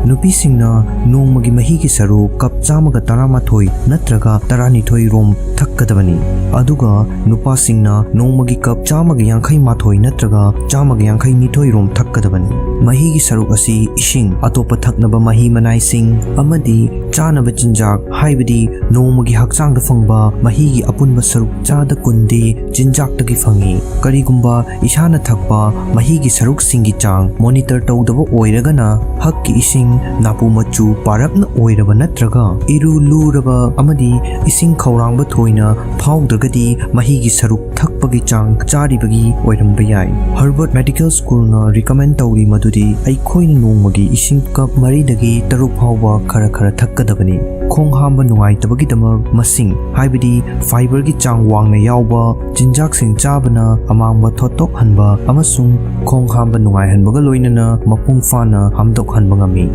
ꯅꯨꯄꯤꯁꯤꯡꯅ ꯅꯣꯡꯃꯒꯤ ꯃꯍꯤꯒꯤ ꯁꯔꯨꯛ ꯀꯞ ꯆꯥꯝꯃꯒ ꯇꯔꯥꯃꯥꯊꯣꯏ ꯅꯠꯇ꯭ꯔꯒ ꯇꯔꯥꯅꯤꯊꯣꯏ ꯔꯣꯝ ꯊꯛꯀꯗꯕꯅꯤ, ꯑꯗꯨꯒ ꯅꯨꯄꯥꯁꯤꯡꯅ ꯅꯣꯡꯃꯒꯤ ꯀꯞ ꯆꯥꯝꯃꯒ ꯌꯥꯡꯈꯩ ꯃꯥꯊꯣꯏ ꯅꯠꯇ꯭ꯔꯒ ꯆꯥꯝꯃꯒ ꯌꯥꯡꯈꯩ ꯅꯤꯊꯣꯏ ꯔꯣꯝ ꯊꯛꯀꯗꯕꯅꯤ꯫ ꯃꯍꯤꯒꯤ ꯁꯔꯨꯛ ꯑꯁꯤ ꯏꯁꯤꯡ, ꯑꯇꯣꯞꯄ ꯊꯛꯅꯕ ꯃꯍꯤ ꯃꯅꯥꯏꯁꯤꯡ ꯑꯃꯗꯤ ꯆꯥꯅꯕ ꯆꯤꯟꯖꯥꯛ, ꯍꯥꯏꯕꯗꯤ ꯅꯣꯡꯃꯒꯤ ꯍꯛꯆꯥꯡꯗ ꯐꯪꯕ ꯃꯍꯤꯒꯤ ꯑꯄꯨꯟꯕ ꯁꯔꯨꯛ ꯆꯥꯗ ꯀꯨꯟꯗꯤ ꯆꯤꯟꯖꯥꯛꯇꯒꯤ ꯐꯪꯏ꯫ ꯀꯔꯤꯒꯨꯝꯕ ꯏꯁꯥꯅ ꯊꯛꯄ ꯃꯍꯤꯒꯤ ꯁꯔꯨꯛꯁꯤꯡꯒꯤ ꯆꯥꯡ monitor ꯇꯧꯗꯕ ꯑꯣꯏꯔꯒꯅ, ꯍꯛꯀꯤ ꯏꯁꯤꯡ ꯅꯥꯄꯨ ꯃꯆꯨ ꯄꯥꯔꯞꯅ ꯑꯣꯏꯔꯕ ꯅꯠꯇ꯭ꯔꯒ ꯏꯔꯨ ꯂꯨꯔꯕ ꯑꯃꯗꯤ ꯏꯁꯤꯡ ꯈꯧꯔꯥꯡꯕ ꯊꯣꯏꯅ ꯐꯥꯎꯗ꯭ꯔꯒꯗꯤ, ꯃꯍꯤꯒꯤ ꯁꯔꯨꯛ ꯊꯛꯄꯒꯤ ꯆꯥꯡ ꯆꯥꯔꯤꯕꯒꯤ ꯑꯣꯏꯔꯝꯕ ꯌꯥꯏ꯫ Harvard Medical Schoolꯅ recommend ꯇꯧꯔꯤ ꯃꯗꯨꯗꯤ ꯑꯩꯈꯣꯏꯅ ꯅꯣꯡꯃꯒꯤ ꯏꯁꯤꯡ ꯀꯞ ꯃꯔꯤꯗꯒꯤ ꯇꯔꯨꯛ ꯐꯥꯎꯕ ꯈꯔ ꯈꯔ ꯊꯛꯀꯗꯕꯅꯤ꯫ ꯈꯣꯡ ꯍꯥꯝꯕ ꯅꯨꯡꯉꯥꯏꯇꯕꯒꯤꯗꯃꯛ ꯃꯁꯤꯡ, ꯍꯥꯏꯕꯗꯤ fiberꯒꯤ ꯆꯥꯡ ꯋꯥꯡꯅ ꯌꯥꯎꯕ ꯆꯤꯟꯖꯥꯛꯁꯤꯡ ꯆꯥꯕꯅ ꯑꯃꯥꯡꯕ ꯊꯣꯠꯇꯣꯛꯍꯟꯕ ꯑꯃꯁꯨꯡ ꯈꯣꯡ ꯍꯥꯝꯕ ꯅꯨꯡꯉꯥꯏꯍꯟꯕꯒ ꯂꯣꯏꯅꯅ ꯃꯄꯨꯡ ꯐꯥꯅ ꯍꯥꯝꯗꯣꯛꯍꯟꯕ ꯉꯝꯃꯤ꯫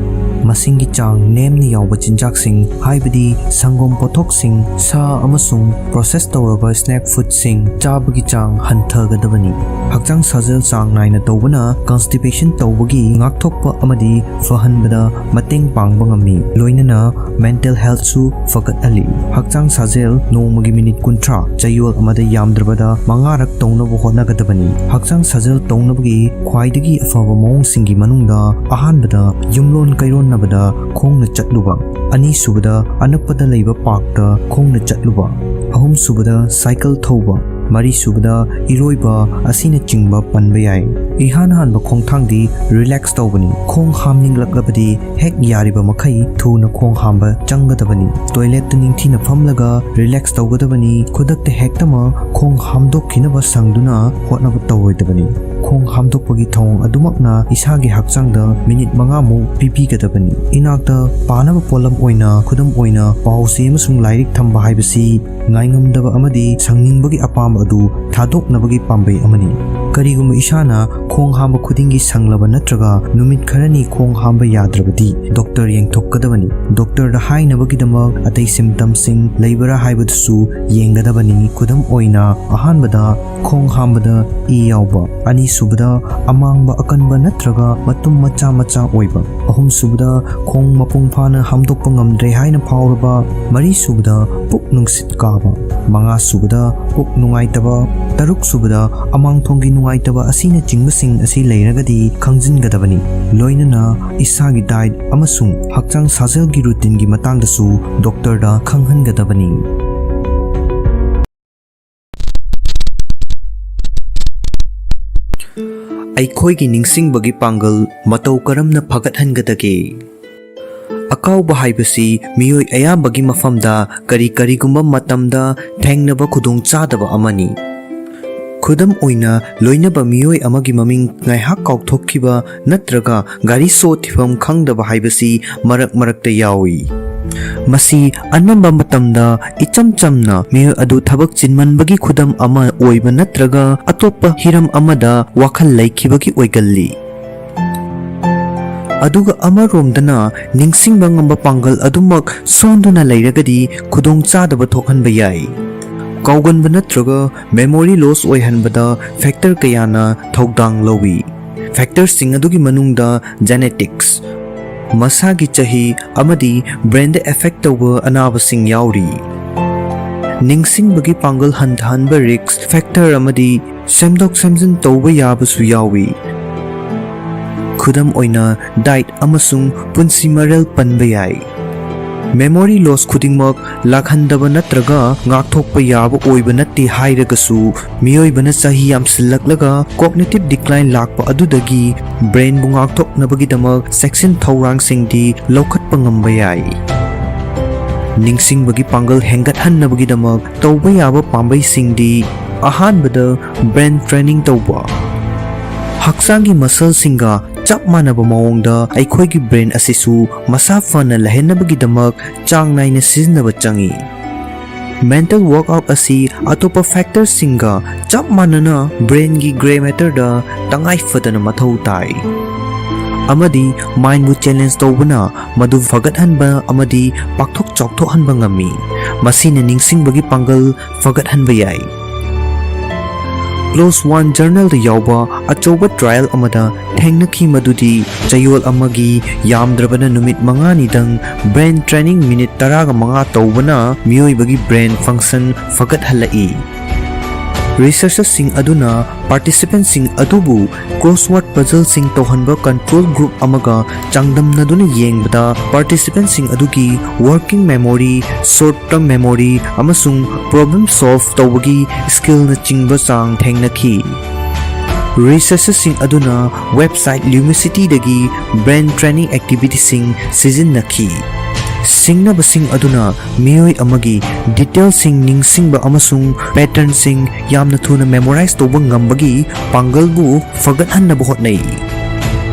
ꯃꯁꯤꯡꯒꯤ ꯆꯥꯡ ꯅꯦꯝꯅ ꯌꯥꯎꯕ ꯆꯤꯟꯖꯥꯛꯁꯤꯡ, ꯍꯥꯏꯕꯗꯤ ꯁꯪꯒꯣꯝ ꯄꯣꯠꯊꯣꯛꯁꯤꯡ, ꯁꯥ ꯑꯃꯁꯨꯡ ꯄ꯭ꯔꯣꯁꯦꯁ ꯇꯧꯔꯕ ꯁ꯭ꯅꯦꯛ ꯐꯨꯗꯁꯤꯡ ꯆꯥꯕꯒꯤ ꯆꯥꯡ ꯍꯟꯊꯒꯗꯕꯅꯤ꯫ ꯍꯛꯆꯥꯡ ꯁꯥꯖꯦꯜ ꯆꯥꯡ ꯅꯥꯏꯅ ꯇꯧꯕꯅ ꯀꯟꯁꯇꯤꯄꯦꯁꯟ ꯇꯧꯕꯒꯤ ꯉꯥꯛꯊꯣꯛꯄ ꯑꯃꯗꯤ ꯐꯍꯟꯕꯗ ꯃꯇꯦꯡ ꯄꯥꯡꯕ ꯉꯝꯃꯤ, ꯂꯣꯏꯅꯅ ꯃꯦꯟꯇꯦꯜ ꯍꯦꯜꯊꯁꯨ ꯐꯒꯠꯍꯜꯂꯤ꯫ ꯍꯛꯆꯥꯡ ꯁꯥꯖꯦꯜ ꯅꯣꯡꯃꯒꯤ ꯃꯤꯅꯤꯠ ꯀꯨꯟꯊ꯭ꯔꯥ, ꯆꯌꯣꯜ ꯑꯃꯗ ꯌꯥꯝꯗ꯭ꯔꯕꯗ ꯃꯉꯥꯔꯛ ꯇꯧꯅꯕ ꯍꯣꯠꯅꯒꯗꯕꯅꯤ꯫ ꯍꯛꯆꯥꯡ ꯁꯥꯖꯦꯜ ꯇꯧꯅꯕꯒꯤ ꯈ꯭ꯋꯥꯏꯗꯒꯤ ꯑꯐꯕ ꯃꯑꯣꯡꯁꯤꯡꯒꯤ ꯃꯅꯨꯡꯗ ꯑꯍꯥꯟꯕꯗ ꯌꯨꯝꯂꯣꯟ ꯀꯩꯔꯣꯟꯅꯕꯗ ꯈꯣꯡꯅ ꯆꯠꯂꯨꯕ, ꯑꯅꯤꯁꯨꯕꯗ ꯑꯅꯛꯄꯗ ꯂꯩꯕ ꯄꯥꯔꯛꯇ ꯈꯣꯡꯅ ꯆꯠꯂꯨꯕ, ꯑꯍꯨꯝꯁꯨꯕꯗ ꯁꯥꯏꯀꯜ ꯊꯧꯕ, ꯃꯔꯤꯁꯨꯕꯗ ꯏꯔꯣꯏꯕ ꯑꯁꯤꯅꯆꯤꯡꯕ ꯄꯟꯕ ꯌꯥꯏ꯫ ꯏꯍꯥꯟ ꯍꯥꯟꯕ ꯈꯣꯡꯊꯥꯡꯗꯤ ꯔꯤꯂꯦꯛꯁ ꯇꯧꯕꯅꯤ꯫ ꯈꯣꯡ ꯍꯥꯝꯅꯤꯡꯂꯛꯂꯕꯗꯤ ꯍꯦꯛ ꯌꯥꯔꯤꯕ ꯃꯈꯩ ꯊꯨꯅ ꯈꯣꯡ ꯍꯥꯝꯕ ꯆꯪꯒꯗꯕꯅꯤ꯫ ꯇꯣꯏꯂꯦꯠꯇ ꯅꯤꯡꯊꯤꯅ ꯐꯝꯂꯒ ꯔꯤꯂꯦꯛꯁ ꯇꯧꯒꯗꯕꯅꯤ꯫ ꯈꯨꯗꯛꯇ ꯍꯦꯛꯇꯃꯛ ꯈꯣꯡ ꯍꯥꯝꯗꯣꯛꯈꯤꯅꯕ ꯁꯪꯗꯨꯅ ꯍꯣꯠꯅꯕ ꯇꯧꯔꯣꯏꯗꯕꯅꯤ꯫ ꯈꯣꯡ ꯍꯥꯝꯗꯣꯛꯄꯒꯤ ꯊꯧꯑꯣꯡ ꯑꯗꯨꯃꯛꯅ ꯏꯁꯥꯒꯤ ꯍꯛꯆꯥꯡꯗ ꯃꯤꯅꯤꯠ ꯃꯉꯥꯃꯨꯛ ꯄꯤꯕꯤꯒꯗꯕꯅꯤ꯫ ꯏꯅꯥꯛꯇ ꯄꯥꯅꯕ ꯄꯣꯠꯂꯝ ꯑꯣꯏꯅ, ꯈꯨꯗꯝ ꯑꯣꯏꯅ, ꯄꯥꯎ ꯆꯦ ꯑꯃꯁꯨꯡ ꯂꯥꯏꯔꯤꯛ ꯊꯝꯕ ꯍꯥꯏꯕꯁꯤ ꯉꯥꯏꯉꯝꯗꯕ ꯑꯃꯗꯤ ꯁꯪꯅꯤꯡꯕꯒꯤ ꯑꯄꯥꯝꯕ ꯑꯗꯨ ꯊꯥꯗꯣꯛꯅꯕꯒꯤ ꯄꯥꯝꯕꯩ ꯑꯃꯅꯤ꯫ ꯀꯔꯤꯒꯨꯝꯕ ꯏꯁꯥꯅ ꯈꯣꯡ ꯍꯥꯝꯕ ꯈꯨꯗꯤꯡꯒꯤ ꯁꯪꯂꯕ ꯅꯠꯇ꯭ꯔꯒ ꯅꯨꯃꯤꯠ ꯈꯔꯅꯤ ꯈꯣꯡ ꯍꯥꯝꯕ ꯌꯥꯗ꯭ꯔꯕꯗꯤ ꯗꯣꯛꯇꯔ ꯌꯦꯡꯊꯣꯛꯀꯗꯕꯅꯤ꯫ ꯗꯣꯛꯇꯔꯗ ꯍꯥꯏꯅꯕꯒꯤꯗꯃꯛ ꯑꯇꯩ ꯁꯤꯝꯇꯝꯁꯤꯡ ꯂꯩꯕꯔꯥ ꯍꯥꯏꯕꯗꯨꯁꯨ ꯌꯦꯡꯒꯗꯕꯅꯤ꯫ ꯈꯨꯗꯝ ꯑꯣꯏꯅ, ꯑꯍꯥꯟꯕꯗ ꯈꯣꯡ ꯍꯥꯝꯕꯗ ꯏ ꯌꯥꯎꯕ, ꯑꯅꯤꯁꯨꯕꯗ ꯑꯃꯥꯡꯕ ꯑꯀꯟꯕ ꯅꯠꯇ꯭ꯔꯒ ꯃꯇꯨꯝ ꯃꯆꯥ ꯃꯆꯥ ꯑꯣꯏꯕ, ꯑꯍꯨꯝꯁꯨꯕꯗ ꯈꯣꯡ ꯃꯄꯨꯡ ꯐꯥꯅ ꯍꯥꯝꯗꯣꯛꯄ ꯉꯝꯗ꯭ꯔꯦ ꯍꯥꯏꯅ ꯐꯥꯎꯔꯕ, ꯃꯔꯤꯁꯨꯕꯗ ꯄꯨꯛ ꯅꯨꯡꯁꯤꯠ ꯀꯥꯕ, ꯃꯉꯥꯁꯨꯕꯗ ꯄꯨꯛ ꯅꯨꯡꯉꯥꯏꯇꯕ, ꯇꯔꯨꯛꯁꯨꯕꯗ ꯑꯃꯥꯡꯊꯣꯡꯒꯤ ꯅꯨꯡꯉꯥꯏꯇꯕ ꯑꯁꯤꯅꯆꯤꯡꯕꯁꯤꯡ ꯑꯁꯤ ꯂꯩꯔꯒꯗꯤ ꯈꯪꯖꯤꯟꯒꯗꯕꯅꯤ꯫ ꯂꯣꯏꯅꯅ ꯏꯁꯥꯒꯤ ꯗꯥꯏꯠ ꯑꯃꯁꯨꯡ ꯍꯛꯆꯥꯡ ꯁꯥꯖꯦꯜꯒꯤ ꯔꯨꯇꯤꯟꯒꯤ ꯃꯇꯥꯡꯗꯁꯨ ꯗꯣꯛꯇꯔꯗ ꯈꯪꯍꯟꯒꯗꯕꯅꯤ꯫ ꯑꯩꯈꯣꯏꯒꯤ ꯅꯤꯡꯁꯤꯡꯕꯒꯤ ꯄꯥꯡꯒꯜ ꯃꯇꯧ ꯀꯔꯝꯅ ꯐꯒꯠꯍꯟꯒꯗꯒꯦ? ꯑꯀꯥꯎꯕ ꯍꯥꯏꯕꯁꯤ ꯃꯤꯑꯣꯏ ꯑꯌꯥꯝꯕꯒꯤ ꯃꯐꯝꯗ ꯀꯔꯤ ꯀꯔꯤꯒꯨꯝꯕ ꯃꯇꯝꯗ ꯊꯦꯡꯅꯕ ꯈꯨꯗꯣꯡꯆꯥꯗꯕ ꯑꯃꯅꯤ꯫ ꯈꯨꯗꯝ ꯑꯣꯏꯅ, ꯂꯣꯏꯅꯕ ꯃꯤꯑꯣꯏ ꯑꯃꯒꯤ ꯃꯃꯤꯡ ꯉꯥꯏꯍꯥꯛ ꯀꯥꯎꯊꯣꯛꯈꯤꯕ ꯅꯠꯇ꯭ꯔꯒ ꯒꯥꯔꯤ ꯁꯣ ꯊꯤꯐꯝ ꯈꯪꯗꯕ ꯍꯥꯏꯕꯁꯤ ꯃꯔꯛ ꯃꯔꯛꯇ ꯌꯥꯎꯏ꯫ ꯃꯁꯤ ꯑꯅꯝꯕ ꯃꯇꯝꯗ ꯏꯆꯝ ꯆꯝꯅ ꯃꯤꯑꯣꯏ ꯑꯗꯨ ꯊꯕꯛ ꯆꯤꯟꯃꯟꯕꯒꯤ ꯈꯨꯗꯝ ꯑꯃ ꯑꯣꯏꯕ ꯅꯠꯇ꯭ꯔꯒ ꯑꯇꯣꯞꯄ ꯍꯤꯔꯝ ꯑꯃꯗ ꯋꯥꯈꯜ ꯂꯩꯈꯤꯕꯒꯤ ꯑꯣꯏꯒꯜꯂꯤ꯫ ꯑꯗꯨꯒ ꯑꯃꯔꯣꯝꯗꯅ ꯅꯤꯡꯁꯤꯡꯕ ꯉꯝꯕ ꯄꯥꯡꯒꯜ ꯑꯗꯨꯃꯛ ꯁꯣꯟꯗꯨꯅ ꯂꯩꯔꯒꯗꯤ ꯈꯨꯗꯣꯡꯆꯥꯗꯕ ꯊꯣꯛꯍꯟꯕ ꯌꯥꯏ꯫ ꯀꯥꯎꯒꯟꯕ ꯅꯠꯇ꯭ꯔꯒ memory loss ꯑꯣꯏꯍꯟꯕꯗ factor ꯀꯌꯥꯅ ꯊꯧꯗꯥꯡ ꯂꯧꯏ꯫ Factorꯁꯤꯡ ꯑꯗꯨꯒꯤ ꯃꯅꯨꯡꯗ genetics, ꯃꯁꯥꯒꯤ ꯆꯍꯤ ꯑꯃꯗꯤ brainꯗ effect ꯇꯧꯕ ꯑꯅꯥꯕꯁꯤꯡ ꯌꯥꯎꯔꯤ꯫ ꯅꯤꯡꯁꯤꯡꯕꯒꯤ ꯄꯥꯡꯒꯜ ꯍꯟꯊꯍꯟꯕ risk factor ꯑꯃꯗꯤ ꯁꯦꯝꯗꯣꯛ ꯁꯦꯝꯖꯤꯟ ꯇꯧꯕ ꯌꯥꯕꯁꯨ ꯌꯥꯎꯏ꯫ ꯈꯨꯗꯝ ꯑꯣꯏꯅ, diet ꯑꯃꯁꯨꯡ ꯄꯨꯟꯁꯤ ꯃꯔꯦꯜ ꯄꯟꯕ ꯌꯥꯏ꯫ Memory loss ꯈꯨꯗꯤꯡꯃꯛ ꯂꯥꯛꯍꯟꯗꯕ ꯅꯠꯇ꯭ꯔꯒ ꯉꯥꯛꯊꯣꯛꯄ ꯌꯥꯕ ꯑꯣꯏꯕ ꯅꯠꯇꯦ ꯍꯥꯏꯔꯒꯁꯨ, ꯃꯤꯑꯣꯏꯕꯅ ꯆꯍꯤ ꯌꯥꯝꯁꯤꯜꯂꯛꯂꯒ cognitive decline ꯂꯥꯛꯄ ꯑꯗꯨꯗꯒꯤ brainꯕꯨ ꯉꯥꯛꯊꯣꯛꯅꯕꯒꯤꯗꯃꯛ ꯆꯦꯛꯁꯤꯟ ꯊꯧꯔꯥꯡꯁꯤꯡꯗꯤ ꯂꯧꯈꯠꯄ ꯉꯝꯕ ꯌꯥꯏ꯫ ꯅꯤꯡꯁꯤꯡꯕꯒꯤ ꯄꯥꯡꯒꯜ ꯍꯦꯟꯒꯠꯍꯟꯅꯕꯒꯤꯗꯃꯛ ꯇꯧꯕ ꯌꯥꯕ ꯄꯥꯝꯕꯩꯁꯤꯡꯗꯤ, ꯑꯍꯥꯟꯕꯗ, brain training ꯇꯧꯕ꯫ ꯍꯛꯆꯥꯡꯒꯤ muscleꯁꯤꯡꯒ ꯆꯞ ꯃꯥꯟꯅꯕ ꯃꯑꯣꯡꯗ ꯑꯩꯈꯣꯏꯒꯤ brain ꯑꯁꯤꯁꯨ ꯃꯁꯥ ꯐꯅ ꯂꯩꯍꯟꯅꯕꯒꯤꯗꯃꯛ ꯆꯥꯡ ꯅꯥꯏꯅ ꯁꯤꯖꯤꯟꯅꯕ ꯆꯪꯏ꯫ Mental workout ꯑꯁꯤ ꯑꯇꯣꯞꯄ factorꯁꯤꯡꯒ ꯆꯞ ꯃꯥꯟꯅꯅ brainꯒꯤ grey matterꯗ ꯇꯉꯥꯏ ꯐꯗꯅ ꯃꯊꯧ ꯇꯥꯏ꯫ ꯑꯃꯗꯤ mindꯕꯨ challenge ꯇꯧꯕꯅ ꯃꯗꯨ ꯐꯒꯠꯍꯟꯕ ꯑꯃꯗꯤ ꯄꯥꯛꯊꯣꯛ ꯆꯥꯎꯊꯣꯛꯍꯟꯕ ꯉꯝꯃꯤ꯫ ꯃꯁꯤꯅ ꯅꯤꯡꯁꯤꯡꯕꯒꯤ ꯄꯥꯡꯒꯜ ꯐꯒꯠꯍꯟꯕ ꯌꯥꯏ꯫ Close One Journalꯗ ꯌꯥꯎꯕ ꯑꯆꯧꯕ trial ꯑꯃꯗ ꯊꯦꯡꯅꯈꯤ ꯃꯗꯨꯗꯤ ꯆꯌꯣꯜ ꯑꯃꯒꯤ ꯌꯥꯝꯗ꯭ꯔꯕꯗ ꯅꯨꯃꯤꯠ ꯃꯉꯥꯅꯤꯗꯪ brain training minute ꯇꯔꯥꯒ ꯃꯉꯥ ꯇꯧꯕꯅ ꯃꯤꯑꯣꯏꯕꯒꯤ brain function ꯐꯒꯠꯍꯜꯂꯛꯏ꯫ Researcherꯁꯤꯡ ꯑꯗꯨꯅ participantꯁꯤꯡ ꯑꯗꯨꯕꯨ crossword puzzleꯁꯤꯡ ꯇꯧꯍꯟꯕ control group ꯑꯃꯒ ꯆꯥꯡꯗꯝꯅꯗꯨꯅ ꯌꯦꯡꯕꯗ, participantꯁꯤꯡ ꯑꯗꯨꯒꯤ working memory, short term memory, ꯑꯃꯁꯨꯡ problem solve ꯇꯧꯕꯒꯤ skillꯅꯆꯤꯡꯕ ꯆꯥꯡ ꯊꯦꯡꯅꯈꯤ꯫ Researcherꯁꯤꯡ ꯑꯗꯨꯅ website Lumicityꯗꯒꯤ brain training activityꯁꯤꯡ ꯁꯤꯖꯤꯟꯅꯈꯤ꯫ ꯁꯤꯡꯅꯕꯁꯤꯡ ꯑꯗꯨꯅ ꯃꯤꯑꯣꯏ ꯑꯃꯒꯤ detailꯁꯤꯡ ꯅꯤꯡꯁꯤꯡꯕ ꯑꯃꯁꯨꯡ patternꯁꯤꯡ ꯌꯥꯝꯅ ꯊꯨꯅ memorize ꯇꯧꯕ ꯉꯝꯕꯒꯤ ꯄꯥꯡꯒꯜꯕꯨ ꯐꯒꯠꯍꯟꯅꯕ ꯍꯣꯠꯅꯩ꯫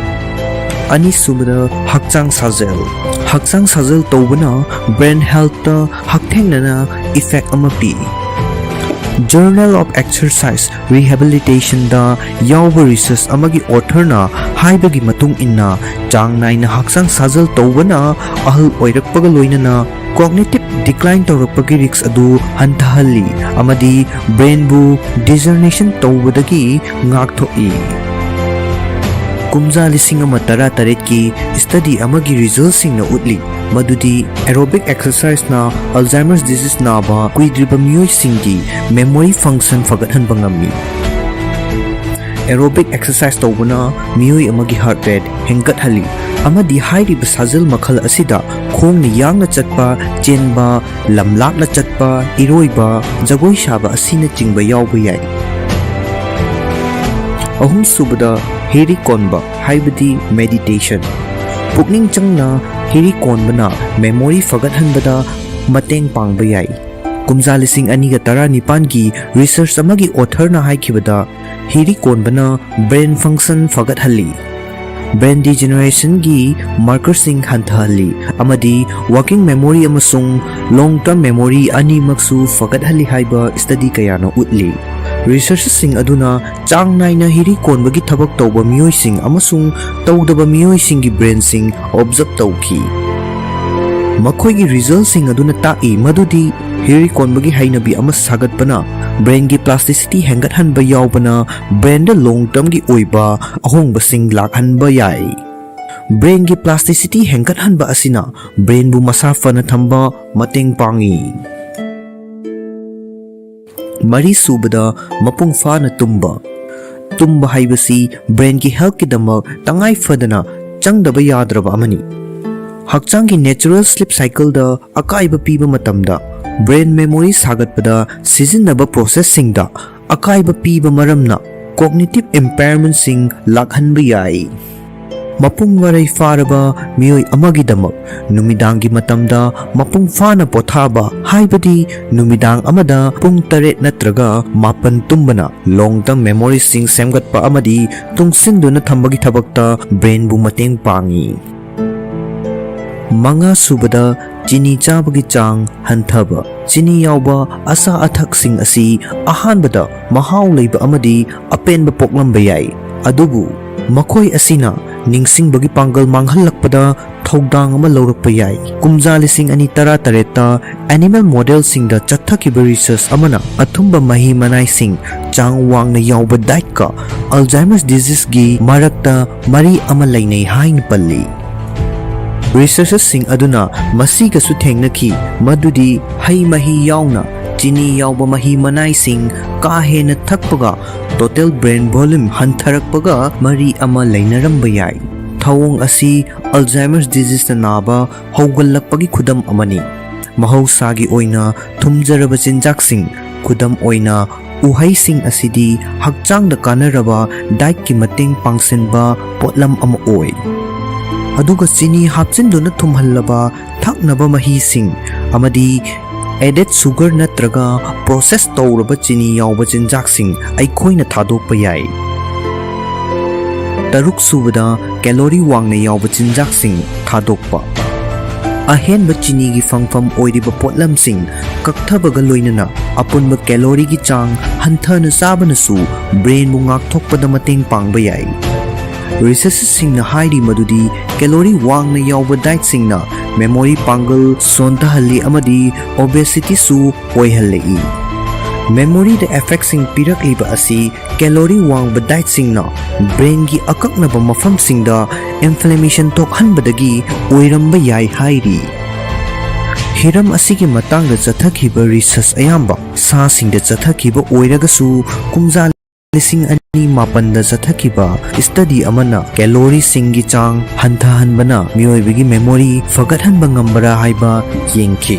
ꯑꯅꯤꯁꯨꯕꯗ, ꯍꯛꯆꯥꯡ ꯁꯥꯖꯦꯜ꯫ ꯍꯛꯆꯥꯡ ꯁꯥꯖꯦꯜ ꯇꯧꯕꯅ brain healthꯇ ꯍꯛꯊꯦꯡꯅꯅ effect ꯑꯃ ꯄꯤ꯫ Journal of Exercise Rehabilitationꯗ ꯌꯥꯎꯕ research ꯑꯃꯒꯤ authorꯅ ꯍꯥꯏꯕꯒꯤ ꯃꯇꯨꯡ ꯏꯟꯅ, ꯆꯥꯡ ꯅꯥꯏꯅ ꯍꯛꯆꯥꯡ ꯁꯥꯖꯦꯜ ꯇꯧꯕꯅ ꯑꯍꯜ ꯑꯣꯏꯔꯛꯄꯒ ꯂꯣꯏꯅꯅ cognitive decline ꯇꯧꯔꯛꯄꯒꯤ risk ꯑꯗꯨ ꯍꯟꯊꯍꯜꯂꯤ ꯑꯃꯗꯤ brainꯕꯨ degeneration ꯇꯧꯕꯗꯒꯤ ꯉꯥꯛꯊꯣꯛꯏ꯫ ꯀꯨꯝꯖꯥ ꯂꯤꯁꯤꯡ ꯑꯃ ꯇꯔꯥꯇꯔꯦꯠꯀꯤ study ꯑꯃꯒꯤ resultꯁꯤꯡꯅ ꯎꯠꯂꯤ ꯃꯗꯨꯗꯤ aerobic exerciseꯅ Alzheimer's disease ꯅꯥꯕ ꯀꯨꯏꯗ꯭ꯔꯤꯕ ꯃꯤꯑꯣꯏꯁꯤꯡꯒꯤ memory function ꯐꯒꯠꯍꯟꯕ ꯉꯝꯃꯤ꯫ Aerobic exercise ꯇꯧꯕꯅ ꯃꯤꯑꯣꯏ ꯑꯃꯒꯤ heart rate ꯍꯦꯟꯒꯠꯍꯜꯂꯤ ꯑꯃꯗꯤ ꯍꯥꯏꯔꯤꯕ ꯁꯥꯖꯦꯜ ꯃꯈꯜ ꯑꯁꯤꯗ ꯈꯣꯡꯅ ꯌꯥꯡꯅ ꯆꯠꯄ, ꯆꯦꯟꯕ, ꯂꯝꯂꯥꯞꯅ ꯆꯠꯄ, ꯏꯔꯣꯏꯕ, ꯖꯒꯣꯏ ꯁꯥꯕ ꯑꯁꯤꯅꯆꯤꯡꯕ ꯌꯥꯎꯕ ꯌꯥꯏ꯫ ꯑꯍꯨꯝꯁꯨꯕꯗ, ꯍꯤꯔꯤ ꯀꯣꯟꯕ ꯍꯥꯏꯕꯗꯤ meditation꯫ ꯄꯨꯛꯅꯤꯡ ꯆꯪꯅ ꯍꯤꯔꯤ ꯀꯣꯟꯕꯅ memory ꯐꯒꯠꯍꯟꯕꯗ ꯃꯇꯦꯡ ꯄꯥꯡꯕ ꯌꯥꯏ꯫ ꯀꯨꯝꯖꯥ ꯂꯤꯁꯤꯡ ꯑꯅꯤꯒ ꯇꯔꯥꯅꯤꯄꯥꯟꯒꯤ research ꯑꯃꯒꯤ authorꯅ ꯍꯥꯏꯈꯤꯕꯗ, ꯍꯤꯔꯤ ꯀꯣꯟꯕꯅ brain function ꯐꯒꯠꯍꯜꯂꯤ, brain degenerationꯒꯤ markerꯁꯤꯡ ꯍꯟꯊꯍꯜꯂꯤ ꯑꯃꯗꯤ working memory ꯑꯃꯁꯨꯡ long term memory ꯑꯅꯤꯃꯛꯁꯨ ꯐꯒꯠꯍꯜꯂꯤ ꯍꯥꯏꯕ study ꯀꯌꯥꯅ ꯎꯠꯂꯤ꯫ Researchꯁꯤꯡ ꯑꯗꯨꯅ ꯆꯥꯡ ꯅꯥꯏꯅ ꯍꯤꯔꯤ ꯀꯣꯟꯕꯒꯤ ꯊꯕꯛ ꯇꯧꯕ ꯃꯤꯑꯣꯏꯁꯤꯡ ꯑꯃꯁꯨꯡ ꯇꯧꯗꯕ ꯃꯤꯑꯣꯏꯁꯤꯡꯒꯤ brainꯁꯤꯡ observe ꯇꯧꯈꯤ꯫ ꯃꯈꯣꯏꯒꯤ resultꯁꯤꯡ ꯑꯗꯨꯅ ꯇꯥꯛꯏ ꯃꯗꯨꯗꯤ ꯍꯤꯔꯤ ꯀꯣꯟꯕꯒꯤ ꯍꯩꯅꯕꯤ ꯑꯃ ꯁꯥꯒꯠꯄꯅ brainꯒꯤ plasticity ꯍꯦꯟꯒꯠꯍꯟꯕ ꯌꯥꯎꯕꯅ brainꯗ long termꯒꯤ ꯑꯣꯏꯕ ꯑꯍꯣꯡꯕꯁꯤꯡ ꯂꯥꯛꯍꯟꯕ ꯌꯥꯏ꯫ Brainꯒꯤ plasticity ꯍꯦꯟꯒꯠꯍꯟꯕ ꯑꯁꯤꯅ brainꯕꯨ ꯃꯁꯥ ꯐꯅ ꯊꯝꯕ ꯃꯇꯦꯡ ꯄꯥꯡꯏ꯫ ꯃꯔꯤꯁꯨꯕꯗ, ꯃꯄꯨꯡ ꯐꯥꯅ ꯇꯨꯝꯕ꯫ ꯇꯨꯝꯕ ꯍꯥꯏꯕꯁꯤ brainꯒꯤ healthꯀꯤꯗꯃꯛ ꯇꯉꯥꯏ ꯐꯗꯅ ꯆꯪꯗꯕ ꯌꯥꯗ꯭ꯔꯕ ꯑꯃꯅꯤ꯫ ꯍꯛꯆꯥꯡꯒꯤ natural sleep cycleꯗ ꯑꯀꯥꯏꯕ ꯄꯤꯕ ꯃꯇꯝꯗ brain memory ꯁꯥꯒꯠꯄꯗ ꯁꯤꯖꯤꯟꯅꯕ processꯁꯤꯡꯗ ꯑꯀꯥꯏꯕ ꯄꯤꯕ ꯃꯔꯝꯅ cognitive impairmentꯁꯤꯡ ꯂꯥꯛꯍꯟꯕ ꯌꯥꯏ꯫ ꯃꯄꯨꯡ ꯃꯔꯩ ꯐꯥꯔꯕ ꯃꯤꯑꯣꯏ ꯑꯃꯒꯤꯗꯃꯛ ꯅꯨꯃꯤꯗꯥꯡꯒꯤ ꯃꯇꯝꯗ ꯃꯄꯨꯡ ꯐꯥꯅ ꯄꯣꯊꯥꯕ, ꯍꯥꯏꯕꯗꯤ ꯅꯨꯃꯤꯗꯥꯡ ꯑꯃꯗ ꯄꯨꯡ ꯇꯔꯦꯠ ꯅꯠꯇ꯭ꯔꯒ ꯃꯥꯄꯟ ꯇꯨꯝꯕꯅ long term memoryꯁꯤꯡ ꯁꯦꯝꯒꯠꯄ ꯑꯃꯗꯤ ꯇꯨꯡꯁꯤꯟꯗꯨꯅ ꯊꯝꯕꯒꯤ ꯊꯕꯛꯇ brainꯕꯨ ꯃꯇꯦꯡ ꯄꯥꯡꯏ꯫ ꯃꯉꯥꯁꯨꯕꯗ, ꯆꯤꯅꯤ ꯆꯥꯕꯒꯤ ꯆꯥꯡ ꯍꯟꯊꯕ꯫ ꯆꯤꯅꯤ ꯌꯥꯎꯕ ꯑꯆꯥ ꯑꯊꯛꯁꯤꯡ ꯑꯁꯤ ꯑꯍꯥꯟꯕꯗ ꯃꯍꯥꯎ ꯂꯩꯕ ꯑꯃꯗꯤ ꯑꯄꯦꯟꯕ ꯄꯣꯛꯂꯝꯕ ꯌꯥꯏ, ꯑꯗꯨꯕꯨ ꯃꯈꯣꯏ ꯑꯁꯤꯅ ꯅꯤꯡꯁꯤꯡꯕꯒꯤ ꯄꯥꯡꯒꯜ ꯃꯥꯡꯍꯜꯂꯛꯄꯗ ꯊꯧꯗꯥꯡ ꯑꯃ ꯂꯧꯔꯛꯄ ꯌꯥꯏ꯫ ꯀꯨꯝꯖꯥ ꯂꯤꯁꯤꯡ ꯑꯅꯤ ꯇꯔꯥꯇꯔꯦꯠꯇ animal modelꯁꯤꯡꯗ ꯆꯠꯊꯈꯤꯕ research ꯑꯃꯅ ꯑꯊꯨꯝꯕ ꯃꯍꯤ ꯃꯅꯥꯏꯁꯤꯡ ꯆꯥꯡ ꯋꯥꯡꯅ ꯌꯥꯎꯕ dietꯀ Alzheimer's diseaseꯒꯤ ꯃꯔꯛꯇ ꯃꯔꯤ ꯑꯃ ꯂꯩꯅꯩ ꯍꯥꯏꯅ ꯄꯜꯂꯤ꯫ Researchꯁꯤꯡ ꯑꯗꯨꯅ ꯃꯁꯤꯒꯁꯨ ꯊꯦꯡꯅꯈꯤ ꯃꯗꯨꯗꯤ ꯍꯩ ꯃꯍꯤ ꯌꯥꯎꯅ ꯆꯤꯅꯤ ꯌꯥꯎꯕ ꯃꯍꯤ ꯃꯅꯥꯏꯁꯤꯡ ꯀꯥ ꯍꯦꯟꯅ ꯊꯛꯄꯒ total brain volume ꯍꯟꯊꯔꯛꯄꯒ ꯃꯔꯤ ꯑꯃ ꯂꯩꯅꯔꯝꯕ ꯌꯥꯏ꯫ ꯊꯧꯑꯣꯡ ꯑꯁꯤ Alzheimer's diseaseꯅ ꯅꯥꯕ ꯍꯧꯒꯠꯂꯛꯄꯒꯤ ꯈꯨꯗꯝ ꯑꯃꯅꯤ꯫ ꯃꯍꯧꯁꯥꯒꯤ ꯑꯣꯏꯅ ꯊꯨꯝꯖꯔꯕ ꯆꯤꯟꯖꯥꯛꯁꯤꯡ, ꯈꯨꯗꯝ ꯑꯣꯏꯅ ꯎꯍꯩꯁꯤꯡ, ꯑꯁꯤꯗꯤ ꯍꯛꯆꯥꯡꯗ ꯀꯥꯟꯅꯔꯕ dietꯀꯤ ꯃꯇꯦꯡ ꯄꯥꯡꯁꯤꯟꯕ ꯄꯣꯠꯂꯝ ꯑꯃ ꯑꯣꯏ꯫ ꯑꯗꯨꯒ ꯆꯤꯅꯤ ꯍꯥꯞꯆꯤꯟꯗꯨꯅ ꯊꯨꯝꯍꯜꯂꯕ ꯊꯛꯅꯕ ꯃꯍꯤꯁꯤꯡ ꯑꯃꯗꯤ added sugar ꯅꯠꯇ꯭ꯔꯒ process ꯇꯧꯔꯕ ꯆꯤꯅꯤ ꯌꯥꯎꯕ ꯆꯤꯟꯖꯥꯛꯁꯤꯡ ꯑꯩꯈꯣꯏꯅ ꯊꯥꯗꯣꯛꯄ ꯌꯥꯏ꯫ ꯇꯔꯨꯛ ꯁꯨꯕꯗ, calorie ꯋꯥꯡꯅ ꯌꯥꯎꯕ ꯆꯤꯟꯖꯥꯛꯁꯤꯡ ꯊꯥꯗꯣꯛꯄ꯫ ꯑꯍꯦꯟꯕ ꯆꯤꯅꯤꯒꯤ ꯐꯪꯐꯝ ꯑꯣꯏꯔꯤꯕ ꯄꯣꯠꯂꯝꯁꯤꯡ ꯀꯛꯊꯕꯒ ꯂꯣꯏꯅꯅ ꯑꯄꯨꯟꯕ calorie ꯒꯤ ꯆꯥꯡ ꯍꯟꯊꯅ ꯆꯥꯕꯅꯁꯨ brain ꯕꯨ ꯉꯥꯛꯊꯣꯛꯄꯗ ꯃꯇꯦꯡ ꯄꯥꯡꯕ ꯌꯥꯏ꯫ Researchꯁꯤꯡꯅ ꯍꯥꯏꯔꯤ ꯃꯗꯨꯗꯤ calorie ꯋꯥꯡꯅ ꯌꯥꯎꯕ dietꯁꯤꯡꯅ memory ꯄꯥꯡꯒꯜ ꯁꯣꯟꯊꯍꯜꯂꯤ ꯑꯃꯗꯤ obesityꯁꯨ ꯑꯣꯏꯍꯜꯂꯛꯏ꯫ Memoryꯗ effectꯁꯤꯡ ꯄꯤꯔꯛꯂꯤꯕ ꯑꯁꯤ calorie ꯋꯥꯡꯕ dietꯁꯤꯡꯅ brainꯒꯤ ꯑꯀꯛꯅꯕ ꯃꯐꯝꯁꯤꯡꯗ inflammation ꯊꯣꯛꯍꯟꯕꯗꯒꯤ ꯑꯣꯏꯔꯝꯕ ꯌꯥꯏ ꯍꯥꯏꯔꯤ꯫ ꯍꯤꯔꯝ ꯑꯁꯤꯒꯤ ꯃꯇꯥꯡꯗ ꯆꯠꯊꯈꯤꯕ research ꯑꯌꯥꯝꯕ ꯁꯥꯁꯤꯡꯗ ꯆꯠꯊꯈꯤꯕ ꯑꯣꯏꯔꯒꯁꯨ, ꯀꯨꯝꯖꯥ ꯂꯤꯁꯤꯡ ꯑꯅꯤ ꯃꯥꯄꯟꯗ ꯆꯠꯊꯈꯤꯕ study ꯑꯃꯅ calorie ꯁꯤꯡꯒꯤ ꯆꯥꯡ ꯍꯟꯊꯍꯟꯕꯅ ꯃꯤꯑꯣꯏꯕꯒꯤ memory ꯐꯒꯠꯍꯟꯕ ꯉꯝꯕ꯭ꯔꯥ ꯍꯥꯏꯕ ꯌꯦꯡꯈꯤ꯫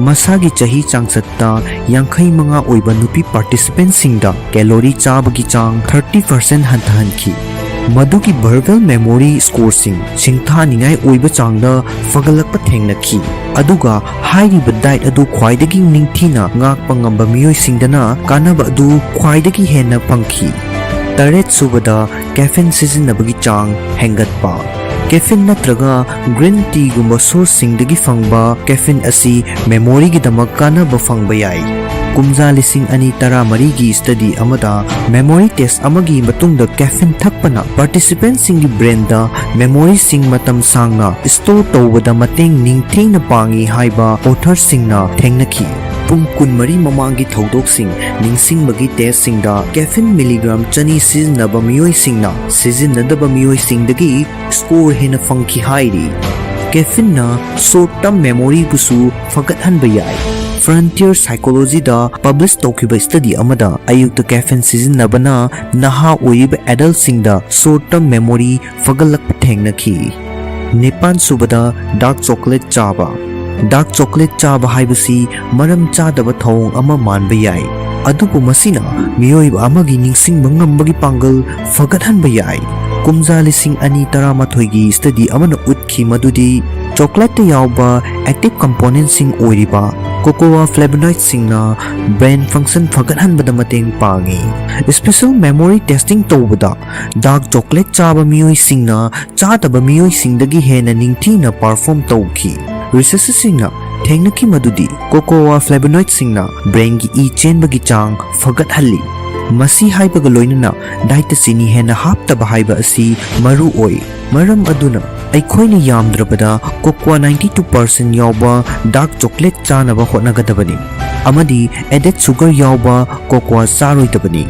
ꯃꯁꯥꯒꯤ ꯆꯍꯤ ꯆꯥꯡꯆꯠꯇ ꯌꯥꯡꯈꯩ ꯃꯉꯥ ꯑꯣꯏꯕ ꯅꯨꯄꯤ participantꯁꯤꯡꯗ calorie ꯆꯥꯕꯒꯤ ꯆꯥꯡ thirty percent ꯍꯟꯊꯍꯟꯈꯤ꯫ ꯃꯗꯨꯒꯤ verbal memory scoreꯁꯤꯡ ꯁꯤꯡꯊꯥꯅꯤꯡꯉꯥꯏ ꯑꯣꯏꯕ ꯆꯥꯡꯗ ꯐꯒꯠꯂꯛꯄ ꯊꯦꯡꯅꯈꯤ꯫ ꯑꯗꯨꯒ ꯍꯥꯏꯔꯤꯕ diet ꯑꯗꯨ ꯈ꯭ꯋꯥꯏꯗꯒꯤ ꯅꯤꯡꯊꯤꯅ ꯉꯥꯛꯄ ꯉꯝꯕ ꯃꯤꯑꯣꯏꯁꯤꯡꯗꯅ ꯀꯥꯟꯅꯕ ꯑꯗꯨ ꯈ꯭ꯋꯥꯏꯗꯒꯤ ꯍꯦꯟꯅ ꯐꯪꯈꯤ꯫ ꯇꯔꯦꯠ ꯁꯨꯕꯗ, caffeine ꯁꯤꯖꯤꯟꯅꯕꯒꯤ ꯆꯥꯡ ꯍꯦꯟꯒꯠꯄ꯫ Caffeine ꯅꯠꯇ꯭ꯔꯒ green teaꯒꯨꯝꯕ sourceꯁꯤꯡꯗꯒꯤ ꯐꯪꯕ caffeine ꯑꯁꯤ memoryꯒꯤꯗꯃꯛ ꯀꯥꯟꯅꯕ ꯐꯪꯕ ꯌꯥꯏ꯫ ꯀꯨꯝꯖꯥ ꯂꯤꯁꯤꯡ ꯑꯅꯤ ꯇꯔꯥꯃꯔꯤꯒꯤ study ꯑꯃꯗ memory test ꯑꯃꯒꯤ ꯃꯇꯨꯡꯗ caffeine ꯊꯛꯄꯅ participantꯁꯤꯡꯒꯤ brainꯗ memoryꯁꯤꯡ ꯃꯇꯝ ꯁꯥꯡꯅ store ꯇꯧꯕꯗ ꯃꯇꯦꯡ ꯅꯤꯡꯊꯤꯅ ꯄꯥꯡꯏ ꯍꯥꯏꯕ authorꯁꯤꯡꯅ ꯊꯦꯡꯅꯈꯤ꯫ ꯄꯨꯡ ꯀꯨꯟꯃꯔꯤ ꯃꯃꯥꯡꯒꯤ ꯊꯧꯗꯣꯛꯁꯤꯡ ꯅꯤꯡꯁꯤꯡꯕꯒꯤ testꯁꯤꯡꯗ caffeine milligram ꯆꯅꯤ ꯁꯤꯖꯤꯟꯅꯕ ꯃꯤꯑꯣꯏꯁꯤꯡꯅ ꯁꯤꯖꯤꯟꯅꯗꯕ ꯃꯤꯑꯣꯏꯁꯤꯡꯗꯒꯤ score ꯍꯦꯟꯅ ꯐꯪꯈꯤ ꯍꯥꯏꯔꯤ꯫ Caffeineꯅ short term memoryꯕꯨꯁꯨ ꯐꯒꯠꯍꯟꯕ ꯌꯥꯏ꯫ Frontier Psychologyꯗ publish ꯇꯧꯈꯤꯕ study ꯑꯃꯗ ꯑꯌꯨꯛꯇ caffeine ꯁꯤꯖꯤꯟꯅꯕꯅ ꯅꯍꯥ ꯑꯣꯏꯔꯤꯕ adultꯁꯤꯡꯗ short term memory ꯐꯒꯠꯂꯛꯄ ꯊꯦꯡꯅꯈꯤ꯫ ꯅꯤꯄꯥꯟ ꯁꯨꯕꯗ dark chocolate ꯆꯥꯕ꯫ Dark chocolate ꯆꯥꯕ ꯍꯥꯏꯕꯁꯤ ꯃꯔꯝ ꯆꯥꯗꯕ ꯊꯧꯑꯣꯡ ꯑꯃ ꯃꯥꯟꯕ ꯌꯥꯏ, ꯑꯗꯨꯕꯨ ꯃꯁꯤꯅ ꯃꯤꯑꯣꯏꯕ ꯑꯃꯒꯤ ꯅꯤꯡꯁꯤꯡꯕ ꯉꯝꯕꯒꯤ ꯄꯥꯡꯒꯜ ꯐꯒꯠꯍꯟꯕ ꯌꯥꯏ꯫ ꯀꯨꯝꯖꯥ ꯂꯤꯁꯤꯡ ꯑꯅꯤ ꯇꯔꯥꯃꯥꯊꯣꯏꯒꯤ study ꯑꯃꯅ ꯎꯠꯈꯤ ꯃꯗꯨꯗꯤ chocolateꯇ ꯌꯥꯎꯕ active componentꯁꯤꯡ ꯑꯣꯏꯔꯤꯕ cocoa flavonoidꯁꯤꯡꯅ brain function ꯐꯒꯠꯍꯟꯕꯗ ꯃꯇꯦꯡ ꯄꯥꯡꯏ꯫ Special memory testing ꯇꯧꯕꯗ dark chocolate ꯆꯥꯕ ꯃꯤꯑꯣꯏꯁꯤꯡꯅ ꯆꯥꯗꯕ ꯃꯤꯑꯣꯏꯁꯤꯡꯗꯒꯤ ꯍꯦꯟꯅ ꯅꯤꯡꯊꯤꯅ perform ꯇꯧꯈꯤ꯫ Researcherꯁꯤꯡꯅ ꯊꯦꯡꯅꯈꯤ ꯃꯗꯨꯗꯤ cocoa flavonoidꯁꯤꯡꯅ brainꯒꯤ ꯏ ꯆꯦꯟꯕꯒꯤ ꯆꯥꯡ ꯐꯒꯠꯍꯜꯂꯤ꯫ ꯃꯁꯤ ꯍꯥꯏꯕꯒ ꯂꯣꯏꯅꯅ dietꯇ ꯆꯤꯅꯤ ꯍꯦꯟꯅ ꯍꯥꯞꯇꯕ ꯍꯥꯏꯕ ꯑꯁꯤ ꯃꯔꯨ ꯑꯣꯏ꯫ ꯃꯔꯝ ꯑꯗꯨꯅ ꯑꯩꯈꯣꯏꯅ ꯌꯥꯝꯗ꯭ꯔꯕꯗ cocoa ninety two percent ꯌꯥꯎꯕ dark chocolate ꯆꯥꯅꯕ ꯍꯣꯠꯅꯒꯗꯕꯅꯤ ꯑꯃꯗꯤ added sugar ꯌꯥꯎꯕ cocoa ꯆꯥꯔꯣꯏꯗꯕꯅꯤ꯫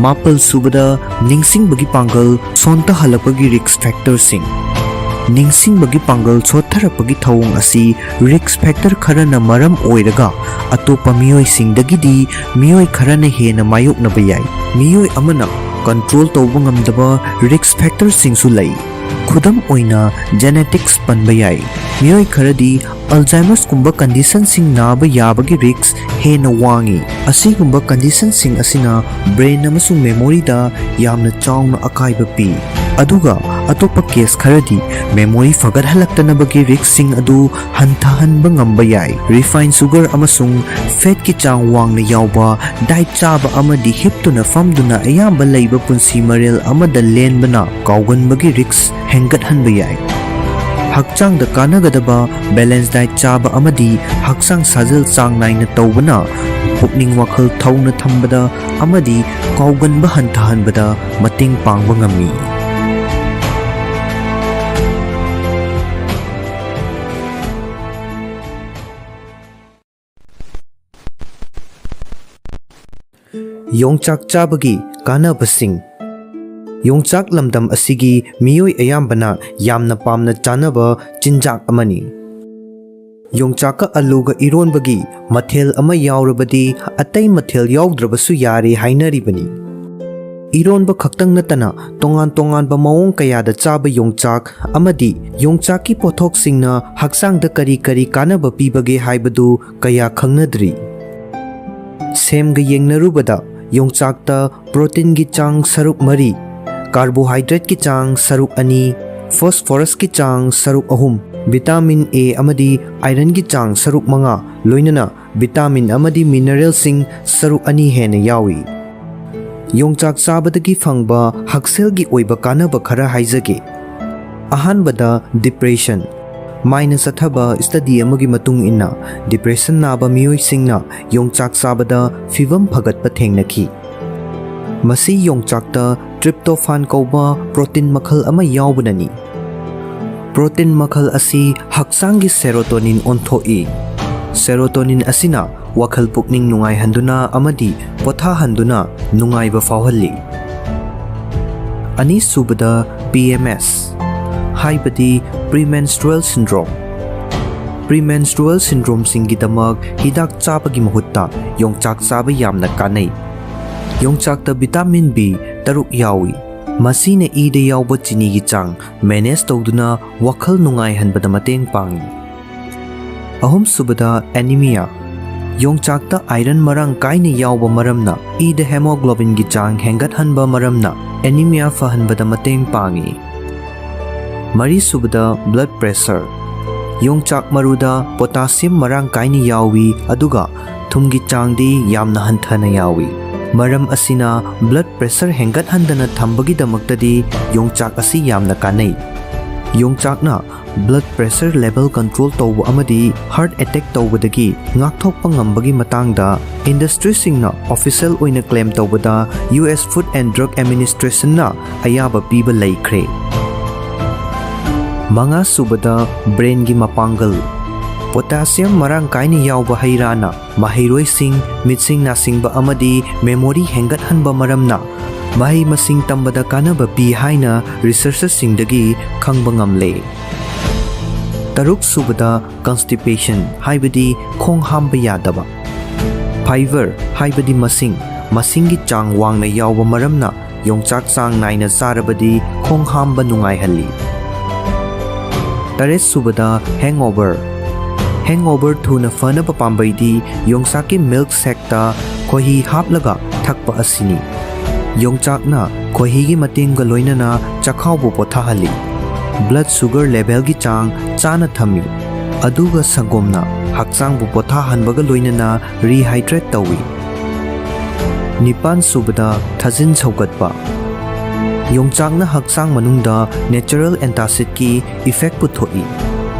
ꯃꯥꯄꯜ ꯁꯨꯕꯗ ꯅꯤꯡꯁꯤꯡꯕꯒꯤ ꯄꯥꯡꯒꯜ ꯁꯣꯟꯊꯍꯜꯂꯛꯄꯒꯤ risk factorꯁꯤꯡ꯫ ꯅꯤꯡꯁꯤꯡꯕꯒꯤ ꯄꯥꯡꯒꯜ ꯁꯣꯠꯊꯔꯛꯄꯒꯤ ꯊꯧꯑꯣꯡ ꯑꯁꯤ risk factor ꯈꯔꯅ ꯃꯔꯝ ꯑꯣꯏꯔꯒ ꯑꯇꯣꯞꯄ ꯃꯤꯑꯣꯏꯁꯤꯡꯗꯒꯤꯗꯤ ꯃꯤꯑꯣꯏ ꯈꯔꯅ ꯍꯦꯟꯅ ꯃꯥꯌꯣꯛꯅꯕ ꯌꯥꯏ꯫ ꯃꯤꯑꯣꯏ ꯑꯃꯅ control ꯇꯧꯕ ꯉꯝꯗꯕ risk factorꯁꯤꯡꯁꯨ ꯂꯩ꯫ ꯈꯨꯗꯝ ꯑꯣꯏꯅ genetics ꯄꯟꯕ ꯌꯥꯏ꯫ ꯃꯤꯑꯣꯏ ꯈꯔꯗꯤ Alzheimerꯁꯀꯨꯝꯕ conditionꯁꯤꯡ ꯅꯥꯕ ꯌꯥꯕꯒꯤ risk ꯍꯦꯟꯅ ꯋꯥꯡꯏ꯫ ꯑꯁꯤꯒꯨꯝꯕ conditionꯁꯤꯡ ꯑꯁꯤꯅ brain ꯑꯃꯁꯨꯡ memoryꯗ ꯌꯥꯝꯅ ꯆꯥꯎꯅ ꯑꯀꯥꯏꯕ ꯄꯤ꯫ ꯑꯗꯨꯒ ꯑꯇꯣꯞꯄ ꯀꯦꯁ ꯈꯔꯗꯤ ꯃꯦꯃꯣꯔꯤ ꯐꯒꯠꯍꯜꯂꯛꯇꯅꯕꯒꯤ ꯔꯤꯛꯁꯁꯤꯡ ꯑꯗꯨ ꯍꯟꯊꯍꯟꯕ ꯉꯝꯕ ꯌꯥꯏ꯫ ꯔꯤꯐꯥꯏꯟ ꯁꯨꯒꯔ ꯑꯃꯁꯨꯡ ꯐꯦꯠꯀꯤ ꯆꯥꯡ ꯋꯥꯡꯅ ꯌꯥꯎꯕ ꯗꯥꯏꯠ ꯆꯥꯕ ꯑꯃꯗꯤ ꯍꯤꯞꯇꯨꯅ ꯐꯝꯗꯨꯅ ꯑꯌꯥꯝꯕ ꯂꯩꯕ ꯄꯨꯟꯁꯤ ꯃꯔꯦꯜ ꯑꯃꯗ ꯂꯦꯟꯕꯅ ꯀꯥꯎꯒꯟꯕꯒꯤ ꯔꯤꯛꯁ ꯍꯦꯟꯒꯠꯍꯟꯕ ꯌꯥꯏ꯫ ꯍꯛꯆꯥꯡꯗ ꯀꯥꯟꯅꯒꯗꯕ ꯕꯦꯂꯦꯟꯁ ꯗꯥꯏꯠ ꯆꯥꯕ ꯑꯃꯗꯤ ꯍꯛꯆꯥꯡ ꯁꯥꯖꯦꯜ ꯆꯥꯡ ꯅꯥꯏꯅ ꯇꯧꯕꯅ ꯄꯨꯛꯅꯤꯡ ꯋꯥꯈꯜ ꯊꯧꯅ ꯊꯝꯕꯗ ꯑꯃꯗꯤ ꯀꯥꯎꯒꯟꯕ ꯍꯟꯊꯍꯟꯕꯗ ꯃꯇꯦꯡ ꯄꯥꯡꯕ ꯉꯝꯃꯤ꯫ ꯌꯣꯡꯆꯥꯛ ꯆꯥꯕꯒꯤ ꯀꯥꯟꯅꯕꯁꯤꯡ꯫ ꯌꯣꯡꯆꯥꯛ ꯂꯝꯗꯝ ꯑꯁꯤꯒꯤ ꯃꯤꯑꯣꯏ ꯑꯌꯥꯝꯕꯅ ꯌꯥꯝꯅ ꯄꯥꯝꯅ ꯆꯥꯅꯕ ꯆꯤꯟꯖꯥꯛ ꯑꯃꯅꯤ꯫ ꯌꯣꯡꯆꯥꯛꯀ ꯑꯂꯨꯒ ꯏꯔꯣꯟꯕꯒꯤ ꯃꯊꯦꯜ ꯑꯃ ꯌꯥꯎꯔꯕꯗꯤ ꯑꯇꯩ ꯃꯊꯦꯜ ꯌꯥꯎꯗ꯭ꯔꯕꯁꯨ ꯌꯥꯔꯦ ꯍꯥꯏꯅꯔꯤꯕꯅꯤ꯫ ꯏꯔꯣꯟꯕ ꯈꯛꯇꯪ ꯅꯠꯇꯅ ꯇꯣꯉꯥꯟ ꯇꯣꯉꯥꯟꯕ ꯃꯑꯣꯡ ꯀꯌꯥꯗ ꯆꯥꯕ ꯌꯣꯡꯆꯥꯛ ꯑꯃꯗꯤ ꯌꯣꯡꯆꯥꯛꯀꯤ ꯄꯣꯠꯊꯣꯛꯁꯤꯡꯅ ꯍꯛꯆꯥꯡꯗ ꯀꯔꯤ ꯀꯔꯤ ꯀꯥꯟꯅꯕ ꯄꯤꯕꯒꯦ ꯍꯥꯏꯕꯗꯨ ꯀꯌꯥ ꯈꯪꯅꯗ꯭ꯔꯤ꯫ ꯁꯦꯝꯒ ꯌꯦꯡꯅꯔꯨꯕꯗ ꯌꯣꯡꯆꯥꯛꯇ ꯄ꯭ꯔꯣꯇꯤꯟꯒꯤ ꯆꯥꯡ ꯁꯔꯨꯛ ꯃꯔꯤ, ꯀꯥꯔꯕꯣꯍꯥꯏꯗ꯭ꯔꯦꯠꯀꯤ ꯆꯥꯡ ꯁꯔꯨꯛ ꯑꯅꯤ, ꯐꯣꯁꯐꯣꯔꯁꯀꯤ ꯆꯥꯡ ꯁꯔꯨꯛ ꯑꯍꯨꯝ, ꯚꯤꯇꯥꯃꯤꯟ ꯑꯦ ꯑꯃꯗꯤ ꯑꯥꯏꯔꯟꯒꯤ ꯆꯥꯡ ꯁꯔꯨꯛ ꯃꯉꯥ, ꯂꯣꯏꯅꯅ ꯚꯤꯇꯥꯃꯤꯟ ꯑꯃꯗꯤ ꯃꯤꯅꯔꯦꯜꯁꯤꯡ ꯁꯔꯨꯛ ꯑꯅꯤ ꯍꯦꯟꯅ ꯌꯥꯎꯏ꯫ ꯌꯣꯡꯆꯥꯛ ꯆꯥꯕꯗꯒꯤ ꯐꯪꯕ ꯍꯛꯁꯦꯜꯒꯤ ꯑꯣꯏꯕ ꯀꯥꯟꯅꯕ ꯈꯔ ꯍꯥꯏꯖꯒꯦ꯫ ꯑꯍꯥꯟꯕꯗ, ꯗꯤꯄ꯭ꯔꯦꯁꯟ꯫ ꯃꯥꯏꯅ ꯆꯠꯊꯕ ꯁ꯭ꯇꯗꯤ ꯑꯃꯒꯤ ꯃꯇꯨꯡ ꯏꯟꯅ, ꯗꯤꯄ꯭ꯔꯦꯁꯟ ꯅꯥꯕ ꯃꯤꯑꯣꯏꯁꯤꯡꯅ ꯌꯣꯡꯆꯥꯛ ꯆꯥꯕꯗ ꯐꯤꯚꯝ ꯐꯒꯠꯄ ꯊꯦꯡꯅꯈꯤ꯫ ꯃꯁꯤ ꯌꯣꯡꯆꯥꯛꯇ ꯇ꯭ꯔꯤꯞꯇꯣꯐꯥꯟ ꯀꯧꯕ ꯄ꯭ꯔꯣꯇꯤꯟ ꯃꯈꯜ ꯑꯃ ꯌꯥꯎꯕꯅꯅꯤ꯫ ꯄ꯭ꯔꯣꯇꯤꯟ ꯃꯈꯜ ꯑꯁꯤ ꯍꯛꯆꯥꯡꯒꯤ ꯁꯦꯔꯣꯇꯣꯅꯤꯟ ꯑꯣꯟꯊꯣꯛꯏ꯫ ꯁꯦꯔꯣꯇꯣꯅꯤꯟ ꯑꯁꯤꯅ ꯋꯥꯈꯜ ꯄꯨꯛꯅꯤꯡ ꯅꯨꯡꯉꯥꯏꯍꯟꯗꯨꯅ ꯑꯃꯗꯤ ꯄꯣꯊꯥꯍꯟꯗꯨꯅ ꯅꯨꯡꯉꯥꯏꯕ ꯐꯥꯎꯍꯜꯂꯤ꯫ ꯑꯅꯤꯁꯨꯕꯗ, ꯄꯤ ꯑꯦꯝ ꯑꯦꯁ, ꯍꯥꯏꯕꯗꯤ ꯄ꯭ꯔꯤꯃꯦꯟꯁꯇ꯭ꯔꯨꯑꯦꯜ ꯁꯤꯟꯗ꯭ꯔꯣꯝ꯫ ꯄ꯭ꯔꯤꯃꯦꯟꯁꯇ꯭ꯔꯨꯑꯦꯜ ꯁꯤꯟꯗ꯭ꯔꯣꯝꯁꯤꯡꯒꯤꯗꯃꯛ ꯍꯤꯗꯥꯛ ꯆꯥꯕꯒꯤ ꯃꯍꯨꯠꯇ ꯌꯣꯡꯆꯥꯛ ꯆꯥꯕ ꯌꯥꯝꯅ ꯀꯥꯟꯅꯩ꯫ ꯌꯣꯡꯆꯥꯛꯇ ꯚꯤꯇꯥꯃꯤꯟ ꯕꯤ ꯇꯔꯨꯛ ꯌꯥꯎꯏ꯫ ꯃꯁꯤꯅ ꯏꯗ ꯌꯥꯎꯕ ꯆꯤꯅꯤꯒꯤ ꯆꯥꯡ ꯃꯦꯅꯦꯖ ꯇꯧꯗꯨꯅ ꯋꯥꯈꯜ ꯅꯨꯡꯉꯥꯏꯍꯟꯕꯗ ꯃꯇꯦꯡ ꯄꯥꯡꯏ꯫ ꯑꯍꯨꯝꯁꯨꯕꯗ, ꯑꯦꯅꯤꯃꯤꯌꯥ꯫ ꯌꯣꯡꯆꯥꯛꯇ iron ꯃꯔꯥꯡ ꯀꯥꯏꯅ ꯌꯥꯎꯕ ꯃꯔꯝꯅ ꯏꯗ hemoglobinꯒꯤ ꯆꯥꯡ ꯍꯦꯟꯒꯠꯍꯟꯕ ꯃꯔꯝꯅ anemia ꯐꯍꯟꯕꯗ ꯃꯇꯦꯡ ꯄꯥꯡꯏ꯫ ꯃꯔꯤꯁꯨꯕꯗ blood pressure꯫ ꯌꯣꯡꯆꯥꯛ ꯃꯔꯨꯗ potassium ꯃꯔꯥꯡ ꯀꯥꯏꯅ ꯌꯥꯎꯏ, ꯑꯗꯨꯒ ꯊꯨꯝꯒꯤ ꯆꯥꯡꯗꯤ ꯌꯥꯝꯅ ꯍꯟꯊꯅ ꯌꯥꯎꯏ꯫ ꯃꯔꯝ ꯑꯁꯤꯅ blood pressure ꯍꯦꯟꯒꯠꯍꯟꯗꯅ ꯊꯝꯕꯒꯤꯗꯃꯛꯇꯗꯤ ꯌꯣꯡꯆꯥꯛ ꯑꯁꯤ ꯌꯥꯝꯅ ꯀꯥꯟꯅꯩ꯫ ꯌꯣꯡꯆꯥꯛꯅ blood pressure level control ꯇꯧꯕ ꯑꯃꯗꯤ heart attack ꯇꯧꯕꯗꯒꯤ ꯉꯥꯛꯊꯣꯛꯄ ꯉꯝꯕꯒꯤ ꯃꯇꯥꯡꯗ industryꯁꯤꯡꯅ official ꯑꯣꯏꯅ claim ꯇꯧꯕꯗ U S Food and Drug Administrationꯅ ꯑꯌꯥꯕ ꯄꯤꯕ ꯂꯩꯈ꯭ꯔꯦ꯫ ꯃꯉꯥꯁꯨꯕꯗ brainꯒꯤ ꯃꯄꯥꯡꯒꯜ꯫ Potassium ꯃꯔꯥꯡ ꯀꯥꯏꯅ ꯌꯥꯎꯕ ꯍꯩ ꯔꯥꯅ ꯃꯍꯩꯔꯣꯏꯁꯤꯡ, ꯃꯤꯠꯁꯤꯡ ꯅꯥꯁꯤꯡꯕ ꯑꯃꯗꯤ memory ꯍꯦꯟꯒꯠꯍꯟꯕ ꯃꯔꯝꯅ ꯃꯍꯩ ꯃꯁꯤꯡ ꯇꯝꯕꯗ ꯀꯥꯟꯅꯕ ꯄꯤ ꯍꯥꯏꯅ researchꯁꯤꯡꯗꯒꯤ ꯈꯪꯕ ꯉꯝꯂꯦ꯫ ꯇꯔꯨꯛꯁꯨꯕꯗ constipation, ꯍꯥꯏꯕꯗꯤ ꯈꯣꯡ ꯍꯥꯝꯕ ꯌꯥꯗꯕ꯫ Fiber, ꯍꯥꯏꯕꯗꯤ ꯃꯁꯤꯡ, ꯃꯁꯤꯡꯒꯤ ꯆꯥꯡ ꯋꯥꯡꯅ ꯌꯥꯎꯕ ꯃꯔꯝꯅ ꯌꯣꯡꯆꯥꯛ ꯆꯥꯡ ꯅꯥꯏꯅ ꯆꯥꯔꯕꯗꯤ ꯈꯣꯡ ꯍꯥꯝꯕ ꯅꯨꯡꯉꯥꯏꯍꯜꯂꯤ꯫ ꯇꯔꯦꯠꯁꯨꯕꯗ hangover꯫ Hangover ꯊꯨꯅ ꯐꯅꯕ ꯄꯥꯝꯕꯩꯗꯤ ꯌꯣꯡꯆꯥꯛꯀꯤ milk shakeꯇ ꯈꯣꯏꯍꯤ ꯍꯥꯞꯂꯒ ꯊꯛꯄ ꯑꯁꯤꯅꯤ꯫ ꯌꯣꯡꯆꯥꯛꯅ ꯈꯣꯏꯍꯤꯒꯤ ꯃꯇꯦꯡꯒ ꯂꯣꯏꯅꯅ ꯆꯈꯥꯎꯕꯨ ꯄꯣꯊꯥꯍꯜꯂꯤ꯫ Blood sugar levelꯒꯤ ꯆꯥꯡ ꯆꯥꯅ ꯊꯝꯃꯤ꯫ ꯑꯗꯨꯒ ꯁꯪꯒꯣꯝꯅ ꯍꯛꯆꯥꯡꯕꯨ ꯄꯣꯊꯥꯍꯟꯕꯒ ꯂꯣꯏꯅꯅ rehydrate ꯇꯧꯏ꯫ ꯅꯤꯄꯥꯟꯁꯨꯕꯗ ꯊꯥꯖꯤꯟ ꯁꯧꯒꯠꯄ꯫ ꯌꯣꯡꯆꯥꯛꯅ ꯍꯛꯆꯥꯡ ꯃꯅꯨꯡꯗ natural antacidꯀꯤ effect ꯄꯨꯊꯣꯛꯏ꯫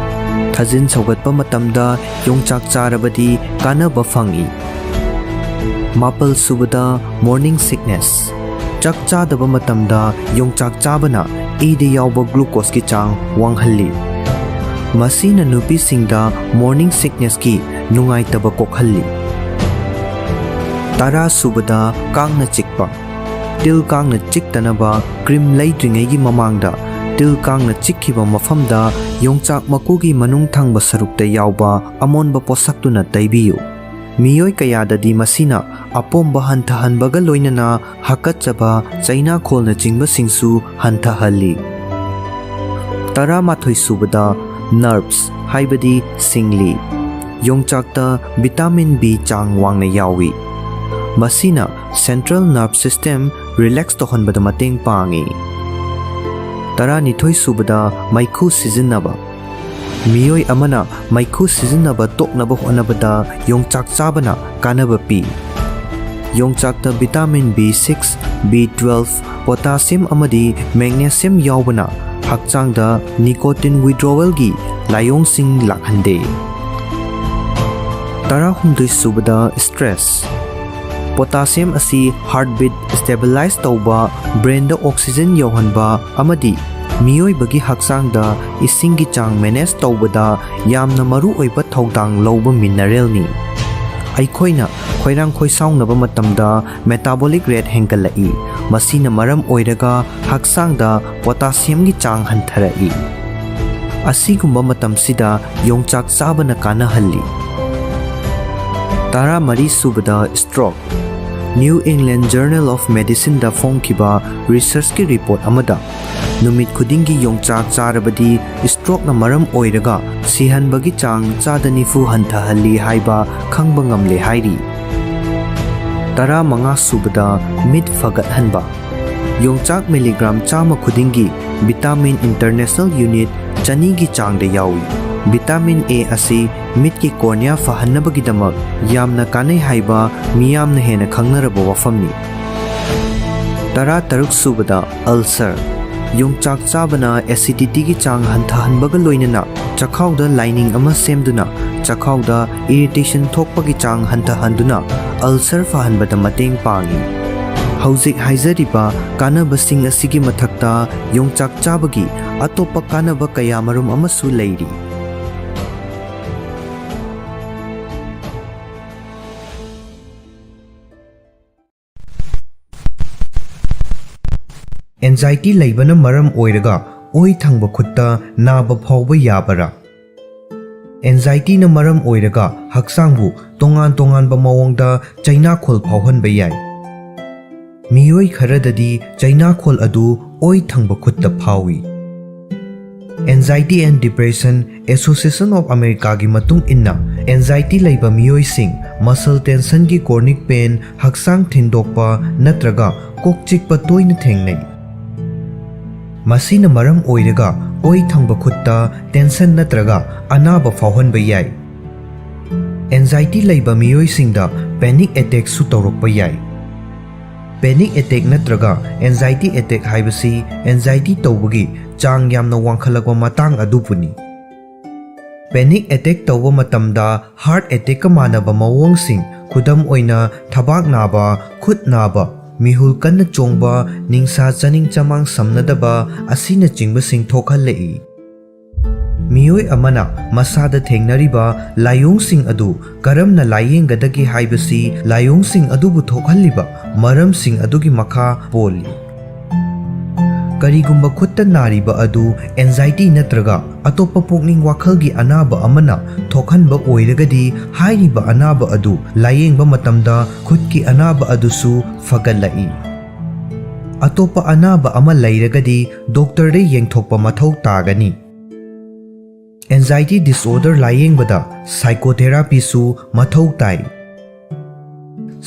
ꯊꯥꯖꯤꯟ ꯁꯧꯒꯠꯄ ꯃꯇꯝꯗ ꯌꯣꯡꯆꯥꯛ ꯆꯥꯔꯕꯗꯤ ꯀꯥꯟꯅꯕ ꯐꯪꯏ꯫ ꯃꯥꯄꯜꯁꯨꯕꯗ morning sickness꯫ ꯆꯥꯛ ꯆꯥꯗꯕ ꯃꯇꯝꯗ ꯌꯣꯡꯆꯥꯛ ꯆꯥꯕꯅ ꯏꯗ ꯌꯥꯎꯕ glucoseꯀꯤ ꯆꯥꯡ ꯋꯥꯡꯍꯜꯂꯤ꯫ ꯃꯁꯤꯅ ꯅꯨꯄꯤꯁꯤꯡꯗ morning sicknessꯀꯤ ꯅꯨꯡꯉꯥꯏꯇꯕ ꯀꯣꯛꯍꯜꯂꯤ꯫ ꯇꯔꯥꯁꯨꯕꯗ ꯀꯥꯡꯅ ꯆꯤꯛꯄ꯫ ꯇꯤꯜ ꯀꯥꯡꯅ ꯆꯤꯛꯇꯅꯕ cream ꯂꯩꯗ꯭ꯔꯤꯉꯩꯒꯤ ꯃꯃꯥꯡꯗ ꯇꯤꯜ ꯀꯥꯡꯅ ꯆꯤꯛꯈꯤꯕ ꯃꯐꯝꯗ ꯌꯣꯡꯆꯥꯛ ꯃꯀꯨꯒꯤ ꯃꯅꯨꯡ ꯊꯪꯕ ꯁꯔꯨꯛꯇ ꯌꯥꯎꯕ ꯑꯃꯣꯟꯕ ꯄꯣꯠꯁꯛꯇꯨꯅ ꯇꯩꯕꯤꯌꯨ꯫ ꯃꯤꯑꯣꯏ ꯀꯌꯥꯗꯗꯤ ꯃꯁꯤꯅ ꯑꯄꯣꯝꯕ ꯍꯟꯊꯍꯟꯕꯒ ꯂꯣꯏꯅꯅ ꯍꯥꯀꯠꯆꯕ, ꯆꯩꯅꯥꯈꯣꯜꯅꯆꯤꯡꯕꯁꯤꯡꯁꯨ ꯍꯟꯊꯍꯜꯂꯤ꯫ ꯇꯔꯥꯃꯥꯊꯣꯏꯁꯨꯕꯗ nerves, ꯍꯥꯏꯕꯗꯤ ꯁꯤꯡꯂꯤ꯫ ꯌꯣꯡꯆꯥꯛꯇ vitamin B ꯆꯥꯡ ꯋꯥꯡꯅ ꯌꯥꯎꯏ꯫ ꯃꯁꯤꯅ central nerve system relax ꯇꯧꯍꯟꯕꯗ ꯃꯇꯦꯡ ꯄꯥꯡꯏ꯫ ꯇꯔꯥꯅꯤꯊꯣꯏ ꯁꯨꯕꯗ, ꯃꯩꯈꯨ ꯁꯤꯖꯤꯟꯅꯕ꯫ ꯃꯤꯑꯣꯏ ꯑꯃꯅ ꯃꯩꯈꯨ ꯁꯤꯖꯤꯟꯅꯕ ꯇꯣꯛꯅꯕ ꯍꯣꯠꯅꯕꯗ ꯌꯣꯡꯆꯥꯛ ꯆꯥꯕꯅ ꯀꯥꯟꯅꯕ ꯄꯤ꯫ ꯌꯣꯡꯆꯥꯛꯇ vitamin B six, B twelve, potassium ꯑꯃꯗꯤ magnesium ꯌꯥꯎꯕꯅ ꯍꯛꯆꯥꯡꯗ nicotine withdrawalꯒꯤ ꯂꯥꯏꯑꯣꯡꯁꯤꯡ ꯂꯥꯛꯍꯟꯗꯦ꯫ ꯇꯔꯥꯍꯨꯝꯗꯣꯏ ꯁꯨꯕꯗ, stress꯫ Potassium ꯑꯁꯤ heartbeat stabilize ꯇꯧꯕ, brainꯗ oxygen ꯌꯧꯍꯟꯕ ꯑꯃꯗꯤ ꯃꯤꯑꯣꯏꯕꯒꯤ ꯍꯛꯆꯥꯡꯗ ꯏꯁꯤꯡꯒꯤ ꯆꯥꯡ manage ꯇꯧꯕꯗ ꯌꯥꯝꯅ ꯃꯔꯨꯑꯣꯏꯕ ꯊꯧꯗꯥꯡ ꯂꯧꯕ mineralꯅꯤ꯫ ꯑꯩꯈꯣꯏꯅ ꯈꯣꯏꯔꯥꯡ ꯈꯣꯏꯁꯥꯎꯅꯕ ꯃꯇꯝꯗ metabolic rate ꯍꯦꯟꯒꯠꯂꯛꯏ, ꯃꯁꯤꯅ ꯃꯔꯝ ꯑꯣꯏꯔꯒ ꯍꯛꯆꯥꯡꯗ potassiumꯒꯤ ꯆꯥꯡ ꯍꯟꯊꯔꯛꯏ꯫ ꯑꯁꯤꯒꯨꯝꯕ ꯃꯇꯝꯁꯤꯗ ꯌꯣꯡꯆꯥꯛ ꯆꯥꯕꯅ ꯀꯥꯟꯅꯍꯜꯂꯤ꯫ ꯇꯔꯥꯃꯔꯤ ꯁꯨꯕꯗ, stroke꯫ New England Journal of Medicineꯗ ꯐꯣꯡꯈꯤꯕ researchꯀꯤ report ꯑꯃꯗ ꯅꯨꯃꯤꯠ ꯈꯨꯗꯤꯡꯒꯤ ꯌꯣꯡꯆꯥꯛ ꯆꯥꯔꯕꯗꯤ strokeꯅ ꯃꯔꯝ ꯑꯣꯏꯔꯒ ꯁꯤꯍꯟꯕꯒꯤ ꯆꯥꯡ ꯆꯥꯗ ꯅꯤꯐꯨ ꯍꯟꯊꯍꯜꯂꯤ ꯍꯥꯏꯕ ꯈꯪꯕ ꯉꯝꯂꯦ ꯍꯥꯏꯔꯤ꯫ ꯇꯔꯥꯃꯉꯥ ꯁꯨꯕꯗ, ꯃꯤꯠ ꯐꯒꯠꯍꯟꯕ꯫ ꯌꯣꯡꯆꯥꯛ milligram ꯆꯥꯝꯃ ꯈꯨꯗꯤꯡꯒꯤ vitamin international unit ꯆꯅꯤꯒꯤ ꯆꯥꯡꯗ ꯌꯥꯎꯏ꯫ Vitamin A ꯑꯁꯤ ꯃꯤꯠꯀꯤ cornea ꯐꯍꯟꯅꯕꯒꯤꯗꯃꯛ ꯌꯥꯝꯅ ꯀꯥꯟꯅꯩ ꯍꯥꯏꯕ ꯃꯤꯌꯥꯝꯅ ꯍꯦꯟꯅ ꯈꯪꯅꯔꯕ ꯋꯥꯐꯝꯅꯤ꯫ ꯇꯔꯥꯇꯔꯨꯛ ꯁꯨꯕꯗ, ulcer꯫ ꯌꯣꯡꯆꯥꯛ ꯆꯥꯕꯅ acidityꯒꯤ ꯆꯥꯡ ꯍꯟꯊꯍꯟꯕꯒ ꯂꯣꯏꯅꯅ ꯆꯈꯥꯎꯗ lining ꯑꯃ ꯁꯦꯝꯗꯨꯅ ꯆꯈꯥꯎꯗ irritation ꯊꯣꯛꯄꯒꯤ ꯆꯥꯡ ꯍꯟꯊꯍꯟꯗꯨꯅ ulcer ꯐꯍꯟꯕꯗ ꯃꯇꯦꯡ ꯄꯥꯡꯏ꯫ ꯍꯧꯖꯤꯛ ꯍꯥꯏꯖꯔꯤꯕ ꯀꯥꯟꯅꯕꯁꯤꯡ ꯑꯁꯤꯒꯤ ꯃꯊꯛꯇ ꯌꯣꯡꯆꯥꯛ ꯆꯥꯕꯒꯤ ꯑꯇꯣꯞꯄ ꯀꯥꯟꯅꯕ ꯀꯌꯥꯃꯔꯨꯝ ꯑꯃꯁꯨ ꯂꯩꯔꯤ꯫ Anxiety ꯂꯩꯕꯅ ꯃꯔꯝ ꯑꯣꯏꯔꯒ ꯑꯣꯏ ꯊꯪꯕ ꯈꯨꯠꯇ ꯅꯥꯕ ꯐꯥꯎꯕ ꯌꯥꯕꯔꯥ? Anxietyꯅ ꯃꯔꯝ ꯑꯣꯏꯔꯒ ꯍꯛꯆꯥꯡꯕꯨ ꯇꯣꯉꯥꯟ ꯇꯣꯉꯥꯟꯕ ꯃꯑꯣꯡꯗ ꯆꯩꯅꯥꯈꯣꯜ ꯐꯥꯎꯍꯟꯕ ꯌꯥꯏ꯫ ꯃꯤꯑꯣꯏ ꯈꯔꯗꯗꯤ ꯆꯩꯅꯥꯈꯣꯜ ꯑꯗꯨ ꯑꯣꯏ ꯊꯪꯕ ꯈꯨꯠꯇ ꯐꯥꯎꯏ꯫ Anxiety and Depression Association of Americaꯒꯤ ꯃꯇꯨꯡ ꯏꯟꯅ, anxiety ꯂꯩꯕ ꯃꯤꯑꯣꯏꯁꯤꯡ muscle tensionꯒꯤ chronic pain, ꯍꯛꯆꯥꯡ ꯊꯤꯟꯗꯣꯛꯄ ꯅꯠꯇ꯭ꯔꯒ ꯀꯣꯛ ꯆꯤꯛꯄ ꯇꯣꯏꯅ ꯊꯦꯡꯅꯩ꯫ ꯃꯁꯤꯅ ꯃꯔꯝ ꯑꯣꯏꯔꯒ ꯑꯣꯏ ꯊꯪꯕ ꯈꯨꯠꯇ tension ꯅꯠꯇ꯭ꯔꯒ ꯑꯅꯥꯕ ꯐꯥꯎꯍꯟꯕ ꯌꯥꯏ꯫ Anxiety ꯂꯩꯕ ꯃꯤꯑꯣꯏꯁꯤꯡꯗ panic attackꯁꯨ ꯇꯧꯔꯛꯄ ꯌꯥꯏ꯫ Panic attack ꯅꯠꯇ꯭ꯔꯒ anxiety attack ꯍꯥꯏꯕꯁꯤ anxiety ꯇꯧꯕꯒꯤ ꯆꯥꯡ ꯌꯥꯝꯅ ꯋꯥꯡꯈꯠꯂꯛꯄ ꯃꯇꯥꯡ ꯑꯗꯨꯕꯨꯅꯤ꯫ Panic attack ꯇꯧꯕ ꯃꯇꯝꯗ heart attackꯀ ꯃꯥꯟꯅꯕ ꯃꯑꯣꯡꯁꯤꯡ, ꯈꯨꯗꯝ ꯑꯣꯏꯅ ꯊꯕꯥꯛ ꯅꯥꯕ, ꯈꯨꯠ ꯅꯥꯕ, ꯃꯤꯍꯨꯜ ꯀꯟꯅ ꯆꯣꯡꯕ, ꯅꯤꯡꯁꯥ ꯆꯥꯅꯤꯡ ꯆꯃꯥꯡ ꯁꯝꯅꯗꯕ ꯑꯁꯤꯅꯆꯤꯡꯕꯁꯤꯡ ꯊꯣꯛꯍꯜꯂꯛꯏ꯫ ꯃꯤꯑꯣꯏ ꯑꯃꯅ ꯃꯁꯥꯗ ꯊꯦꯡꯅꯔꯤꯕ ꯂꯥꯏꯑꯣꯡꯁꯤꯡ ꯑꯗꯨ ꯀꯔꯝꯅ ꯂꯥꯏꯌꯦꯡꯒꯗꯒꯦ ꯍꯥꯏꯕꯁꯤ ꯂꯥꯏꯑꯣꯡꯁꯤꯡ ꯑꯗꯨꯕꯨ ꯊꯣꯛꯍꯜꯂꯤꯕ ꯃꯔꯝꯁꯤꯡ ꯑꯗꯨꯒꯤ ꯃꯈꯥ ꯄꯣꯜꯂꯤ꯫ ꯀꯔꯤꯒꯨꯝꯕ ꯈꯨꯠꯇ ꯅꯥꯔꯤꯕ ꯑꯗꯨ anxiety ꯅꯠꯇ꯭ꯔꯒ ꯑꯇꯣꯞꯄ ꯄꯨꯛꯅꯤꯡ ꯋꯥꯈꯜꯒꯤ ꯑꯅꯥꯕ ꯑꯃꯅ ꯊꯣꯛꯍꯟꯕ ꯑꯣꯏꯔꯒꯗꯤ, ꯍꯥꯏꯔꯤꯕ ꯑꯅꯥꯕ ꯑꯗꯨ ꯂꯥꯏꯌꯦꯡꯕ ꯃꯇꯝꯗ ꯈꯨꯠꯀꯤ ꯑꯅꯥꯕ ꯑꯗꯨꯁꯨ ꯐꯒꯠꯂꯛꯏ꯫ ꯑꯇꯣꯞꯄ ꯑꯅꯥꯕ ꯑꯃ ꯂꯩꯔꯒꯗꯤ ꯗꯣꯛꯇꯔꯗ ꯌꯦꯡꯊꯣꯛꯄ ꯃꯊꯧ ꯇꯥꯒꯅꯤ꯫ Anxiety disorder ꯂꯥꯏꯌꯦꯡꯕꯗ psychotherapyꯁꯨ ꯃꯊꯧ ꯇꯥꯏ꯫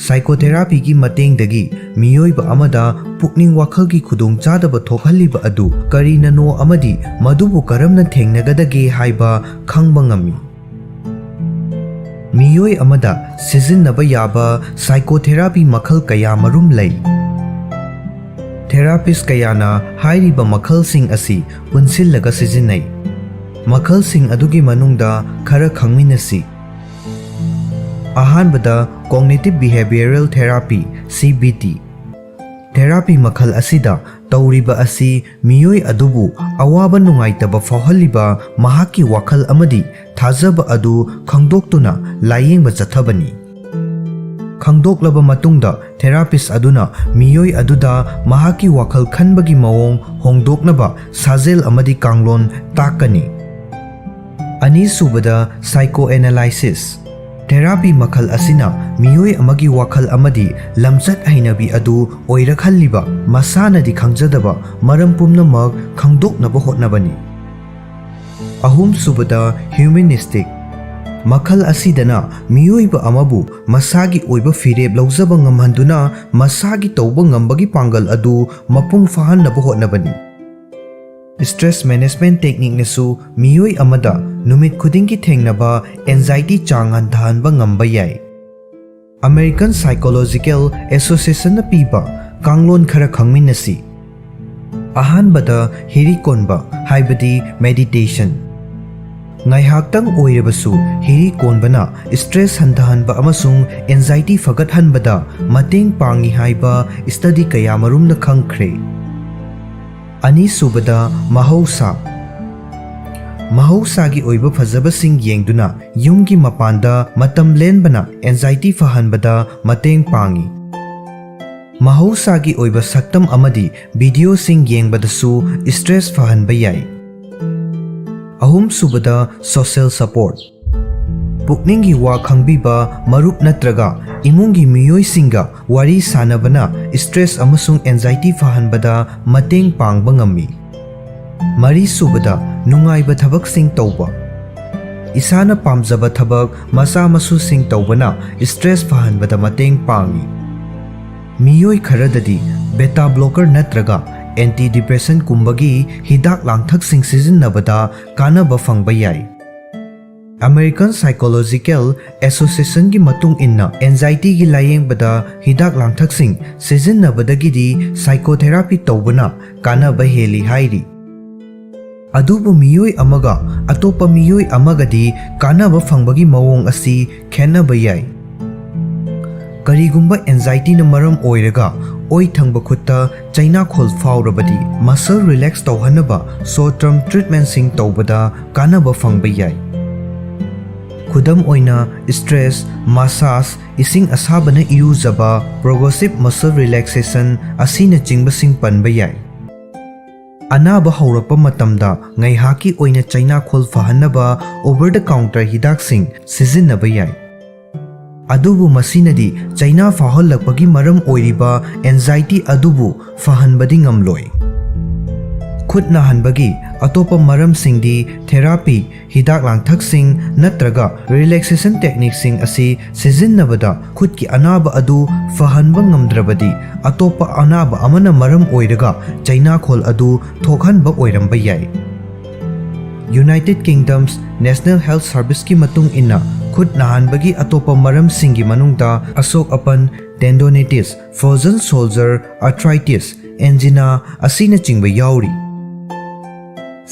Psychotherapyꯒꯤ ꯃꯇꯦꯡꯗꯒꯤ ꯃꯤꯑꯣꯏꯕ ꯑꯃꯗ ꯄꯨꯛꯅꯤꯡ ꯋꯥꯈꯜꯒꯤ ꯈꯨꯗꯣꯡꯆꯥꯗꯕ ꯊꯣꯛꯍꯜꯂꯤꯕ ꯑꯗꯨ ꯀꯔꯤꯅꯅꯣ ꯑꯃꯗꯤ ꯃꯗꯨꯕꯨ ꯀꯔꯝꯅ ꯊꯦꯡꯅꯒꯗꯒꯦ ꯍꯥꯏꯕ ꯈꯪꯕ ꯉꯝꯃꯤ꯫ ꯃꯤꯑꯣꯏ ꯑꯃꯗ ꯁꯤꯖꯤꯟꯅꯕ ꯌꯥꯕ psychotherapy ꯃꯈꯜ ꯀꯌꯥ ꯃꯔꯨꯝ ꯂꯩ꯫ Therapist ꯀꯌꯥꯅ ꯍꯥꯏꯔꯤꯕ ꯃꯈꯜꯁꯤꯡ ꯑꯁꯤ ꯄꯨꯟꯁꯤꯜꯂꯒ ꯁꯤꯖꯤꯟꯅꯩ꯫ ꯃꯈꯜꯁꯤꯡ ꯑꯗꯨꯒꯤ ꯃꯅꯨꯡꯗ ꯈꯔ ꯈꯪꯃꯤꯟꯅꯁꯤ꯫ ꯑꯍꯥꯟꯕꯗ, Cognitive Behavioral Therapy, C B T꯫ Therapy ꯃꯈꯜ ꯑꯁꯤꯗ ꯇꯧꯔꯤꯕ ꯑꯁꯤ ꯃꯤꯑꯣꯏ ꯑꯗꯨꯕꯨ ꯑꯋꯥꯕ ꯅꯨꯡꯉꯥꯏꯇꯕ ꯐꯥꯎꯍꯜꯂꯤꯕ ꯃꯍꯥꯛꯀꯤ ꯋꯥꯈꯜ ꯑꯃꯗꯤ ꯊꯥꯖꯕ ꯑꯗꯨ ꯈꯪꯗꯣꯛꯇꯨꯅ ꯂꯥꯏꯌꯦꯡꯕ ꯆꯠꯊꯕꯅꯤ꯫ ꯈꯪꯗꯣꯛꯂꯕ ꯃꯇꯨꯡꯗ, therapist ꯑꯗꯨꯅ ꯃꯤꯑꯣꯏ ꯑꯗꯨꯗ ꯃꯍꯥꯛꯀꯤ ꯋꯥꯈꯜ ꯈꯟꯕꯒꯤ ꯃꯑꯣꯡ ꯍꯣꯡꯗꯣꯛꯅꯕ ꯁꯥꯖꯦꯜ ꯑꯃꯗꯤ ꯀꯥꯡꯂꯣꯟ ꯇꯥꯛꯀꯅꯤ꯫ ꯑꯅꯤꯁꯨꯕꯗ, psychoanalysis꯫ Therapy ꯃꯈꯜ ꯑꯁꯤꯅ ꯃꯤꯑꯣꯏ ꯑꯃꯒꯤ ꯋꯥꯈꯜ ꯑꯃꯗꯤ ꯂꯝꯆꯠ ꯍꯩꯅꯕꯤ ꯑꯗꯨ ꯑꯣꯏꯔꯛꯍꯜꯂꯤꯕ ꯃꯁꯥꯅꯗꯤ ꯈꯪꯖꯗꯕ ꯃꯔꯝ ꯄꯨꯝꯅꯃꯛ ꯈꯪꯗꯣꯛꯅꯕ ꯍꯣꯠꯅꯕꯅꯤ꯫ ꯑꯍꯨꯝꯁꯨꯕꯗ, humanistic꯫ ꯃꯈꯜ ꯑꯁꯤꯗꯅ ꯃꯤꯑꯣꯏꯕ ꯑꯃꯕꯨ ꯃꯁꯥꯒꯤ ꯑꯣꯏꯕ ꯐꯤꯔꯦꯞ ꯂꯧꯖꯕ ꯉꯝꯍꯟꯗꯨꯅ ꯃꯁꯥꯒꯤ ꯇꯧꯕ ꯉꯝꯕꯒꯤ ꯄꯥꯡꯒꯜ ꯑꯗꯨ ꯃꯄꯨꯡ ꯐꯥꯍꯟꯅꯕ ꯍꯣꯠꯅꯕꯅꯤ꯫ Stress management techniqueꯅꯁꯨ ꯃꯤꯑꯣꯏ ꯑꯃꯗ ꯅꯨꯃꯤꯠ ꯈꯨꯗꯤꯡꯒꯤ ꯊꯦꯡꯅꯕ anxiety ꯆꯥꯡ ꯍꯟꯊꯍꯟꯕ ꯉꯝꯕ ꯌꯥꯏ꯫ American Psychological Associationꯅ ꯄꯤꯕ ꯀꯥꯡꯂꯣꯟ ꯈꯔ ꯈꯪꯃꯤꯟꯅꯁꯤ꯫ ꯑꯍꯥꯟꯕꯗ, ꯍꯤꯔꯤ ꯀꯣꯟꯕ, ꯍꯥꯏꯕꯗꯤ meditation꯫ ꯉꯥꯏꯍꯥꯛꯇꯪ ꯑꯣꯏꯔꯕꯁꯨ ꯍꯤꯔꯤ ꯀꯣꯟꯕꯅ stress ꯍꯟꯊꯍꯟꯕ ꯑꯃꯁꯨꯡ anxiety ꯐꯒꯠꯍꯟꯕꯗ ꯃꯇꯦꯡ ꯄꯥꯡꯏ ꯍꯥꯏꯕ study ꯀꯌꯥꯃꯔꯨꯝꯅ ꯈꯪꯈ꯭ꯔꯦ꯫ ꯑꯅꯤꯁꯨꯕꯗ, ꯃꯍꯧꯁꯥ꯫ ꯃꯍꯧꯁꯥꯒꯤ ꯑꯣꯏꯕ ꯐꯖꯕꯁꯤꯡ ꯌꯦꯡꯗꯨꯅ ꯌꯨꯝꯒꯤ ꯃꯄꯥꯟꯗ ꯃꯇꯝ ꯂꯦꯟꯕꯅ anxiety ꯐꯍꯟꯕꯗ ꯃꯇꯦꯡ ꯄꯥꯡꯏ꯫ ꯃꯍꯧꯁꯥꯒꯤ ꯑꯣꯏꯕ ꯁꯛꯇꯝ ꯑꯃꯗꯤ videoꯁꯤꯡ ꯌꯦꯡꯕꯗꯁꯨ stress ꯐꯍꯟꯕ ꯌꯥꯏ꯫ ꯑꯍꯨꯝꯁꯨꯕꯗ, social support꯫ ꯄꯨꯛꯅꯤꯡꯒꯤ ꯋꯥ ꯈꯪꯕꯤꯕ ꯃꯔꯨꯞ ꯅꯠꯇ꯭ꯔꯒ ꯏꯃꯨꯡꯒꯤ ꯃꯤꯑꯣꯏꯁꯤꯡꯒ ꯋꯥꯔꯤ ꯁꯥꯅꯕꯅ stress ꯑꯃꯁꯨꯡ anxiety ꯐꯍꯟꯕꯗ ꯃꯇꯦꯡ ꯄꯥꯡꯕ ꯉꯝꯃꯤ꯫ ꯃꯔꯤꯁꯨꯕꯗ, ꯅꯨꯡꯉꯥꯏꯕ ꯊꯕꯛꯁꯤꯡ ꯇꯧꯕ꯫ ꯏꯁꯥꯅ ꯄꯥꯝꯖꯕ ꯊꯕꯛ ꯃꯆꯥ ꯃꯁꯨꯁꯤꯡ ꯇꯧꯕꯅ stress ꯐꯍꯟꯕꯗ ꯃꯇꯦꯡ ꯄꯥꯡꯏ꯫ ꯃꯤꯑꯣꯏ ꯈꯔꯗꯗꯤ beta blocker ꯅꯠꯇ꯭ꯔꯒ antidepressantꯀꯨꯝꯕꯒꯤ ꯍꯤꯗꯥꯛ ꯂꯥꯡꯊꯛꯁꯤꯡ ꯁꯤꯖꯤꯟꯅꯕꯗ ꯀꯥꯟꯅꯕ ꯐꯪꯕ ꯌꯥꯏ꯫ American Psychological Associationꯒꯤ ꯃꯇꯨꯡ ꯏꯟꯅ, anxietyꯒꯤ ꯂꯥꯌꯦꯡꯕꯗ ꯍꯤꯗꯥꯛ ꯂꯥꯡꯊꯛꯁꯤꯡ ꯁꯤꯖꯤꯟꯅꯕꯗꯒꯤꯗꯤ psychotherapy ꯇꯧꯕꯅ ꯀꯥꯟꯅꯕ ꯍꯦꯜꯂꯤ ꯍꯥꯏꯔꯤ꯫ ꯑꯗꯨꯕꯨ ꯃꯤꯑꯣꯏ ꯑꯃꯒ ꯑꯇꯣꯞꯄ ꯃꯤꯑꯣꯏ ꯑꯃꯒꯗꯤ ꯀꯥꯟꯅꯕ ꯐꯪꯕꯒꯤ ꯃꯑꯣꯡ ꯑꯁꯤ ꯈꯦꯠꯅꯕ ꯌꯥꯏ꯫ ꯀꯔꯤꯒꯨꯝꯕ anxietyꯅ ꯃꯔꯝ ꯑꯣꯏꯔꯒ ꯑꯣꯏ ꯊꯪꯕ ꯈꯨꯠꯇ ꯆꯩꯅꯥꯈꯣꯜ ꯐꯥꯎꯔꯕꯗꯤ, muscle relax ꯇꯧꯍꯟꯅꯕ short term treatmentꯁꯤꯡ ꯇꯧꯕꯗ ꯀꯥꯟꯅꯕ ꯐꯪꯕ ꯌꯥꯏ꯫ ꯈꯨꯗꯝ ꯑꯣꯏꯅ, stress massage, ꯏꯁꯤꯡ ꯑꯁꯥꯕꯅ ꯏꯔꯨꯖꯕ, progressive muscle relaxation ꯑꯁꯤꯅꯆꯤꯡꯕꯁꯤꯡ ꯄꯟꯕ ꯌꯥꯏ꯫ ꯑꯅꯥꯕ ꯍꯧꯔꯛꯄ ꯃꯇꯝꯗ ꯉꯥꯏꯍꯥꯛꯀꯤ ꯑꯣꯏꯅ ꯆꯩꯅꯥꯈꯣꯜ ꯐꯍꯟꯅꯕ over the counter ꯍꯤꯗꯥꯛꯁꯤꯡ ꯁꯤꯖꯤꯟꯅꯕ ꯌꯥꯏ꯫ ꯑꯗꯨꯕꯨ ꯃꯁꯤꯅꯗꯤ ꯆꯩꯅꯥ ꯐꯥꯎꯍꯜꯂꯛꯄꯒꯤ ꯃꯔꯝ ꯑꯣꯏꯔꯤꯕ anxiety ꯑꯗꯨꯕꯨ ꯐꯍꯟꯕꯗꯤ ꯉꯝꯂꯣꯏ꯫ ꯈꯨꯠ ꯅꯥꯍꯟꯕꯒꯤ ꯑꯇꯣꯞꯄ ꯃꯔꯝꯁꯤꯡꯗꯤ ꯊꯦꯔꯥꯄꯤ, ꯍꯤꯗꯥꯛ ꯂꯥꯡꯊꯛꯁꯤꯡ ꯅꯠꯇ꯭ꯔꯒ ꯔꯤꯂꯦꯛꯁꯦꯁꯟ ꯇꯦꯛꯅꯤꯛꯁꯤꯡ ꯑꯁꯤ ꯁꯤꯖꯤꯟꯅꯕꯗ ꯈꯨꯠꯀꯤ ꯑꯅꯥꯕ ꯑꯗꯨ ꯐꯍꯟꯕ ꯉꯝꯗ꯭ꯔꯕꯗꯤ, ꯑꯇꯣꯞꯄ ꯑꯅꯥꯕ ꯑꯃꯅ ꯃꯔꯝ ꯑꯣꯏꯔꯒ ꯆꯩꯅꯥꯈꯣꯜ ꯑꯗꯨ ꯊꯣꯛꯍꯟꯕ ꯑꯣꯏꯔꯝꯕ ꯌꯥꯏ꯫ United Kingdom's National Health Serviceꯀꯤ ꯃꯇꯨꯡ ꯏꯟꯅ, ꯈꯨꯠ ꯅꯥꯍꯟꯕꯒꯤ ꯑꯇꯣꯞꯄ ꯃꯔꯝꯁꯤꯡꯒꯤ ꯃꯅꯨꯡꯗ ꯑꯁꯣꯛ ꯑꯄꯟ, ꯇꯦꯟꯗꯣꯅꯤꯇꯤꯁ, ꯐ꯭ꯔꯣꯖꯟ ꯁꯣꯜꯖꯔ ꯑꯥꯔꯊ꯭ꯔꯥꯏꯇꯤꯁ, ꯑꯦꯟꯖꯤꯅꯥ ꯑꯁꯤꯅꯆꯤꯡꯕ ꯌꯥꯎꯔꯤ꯫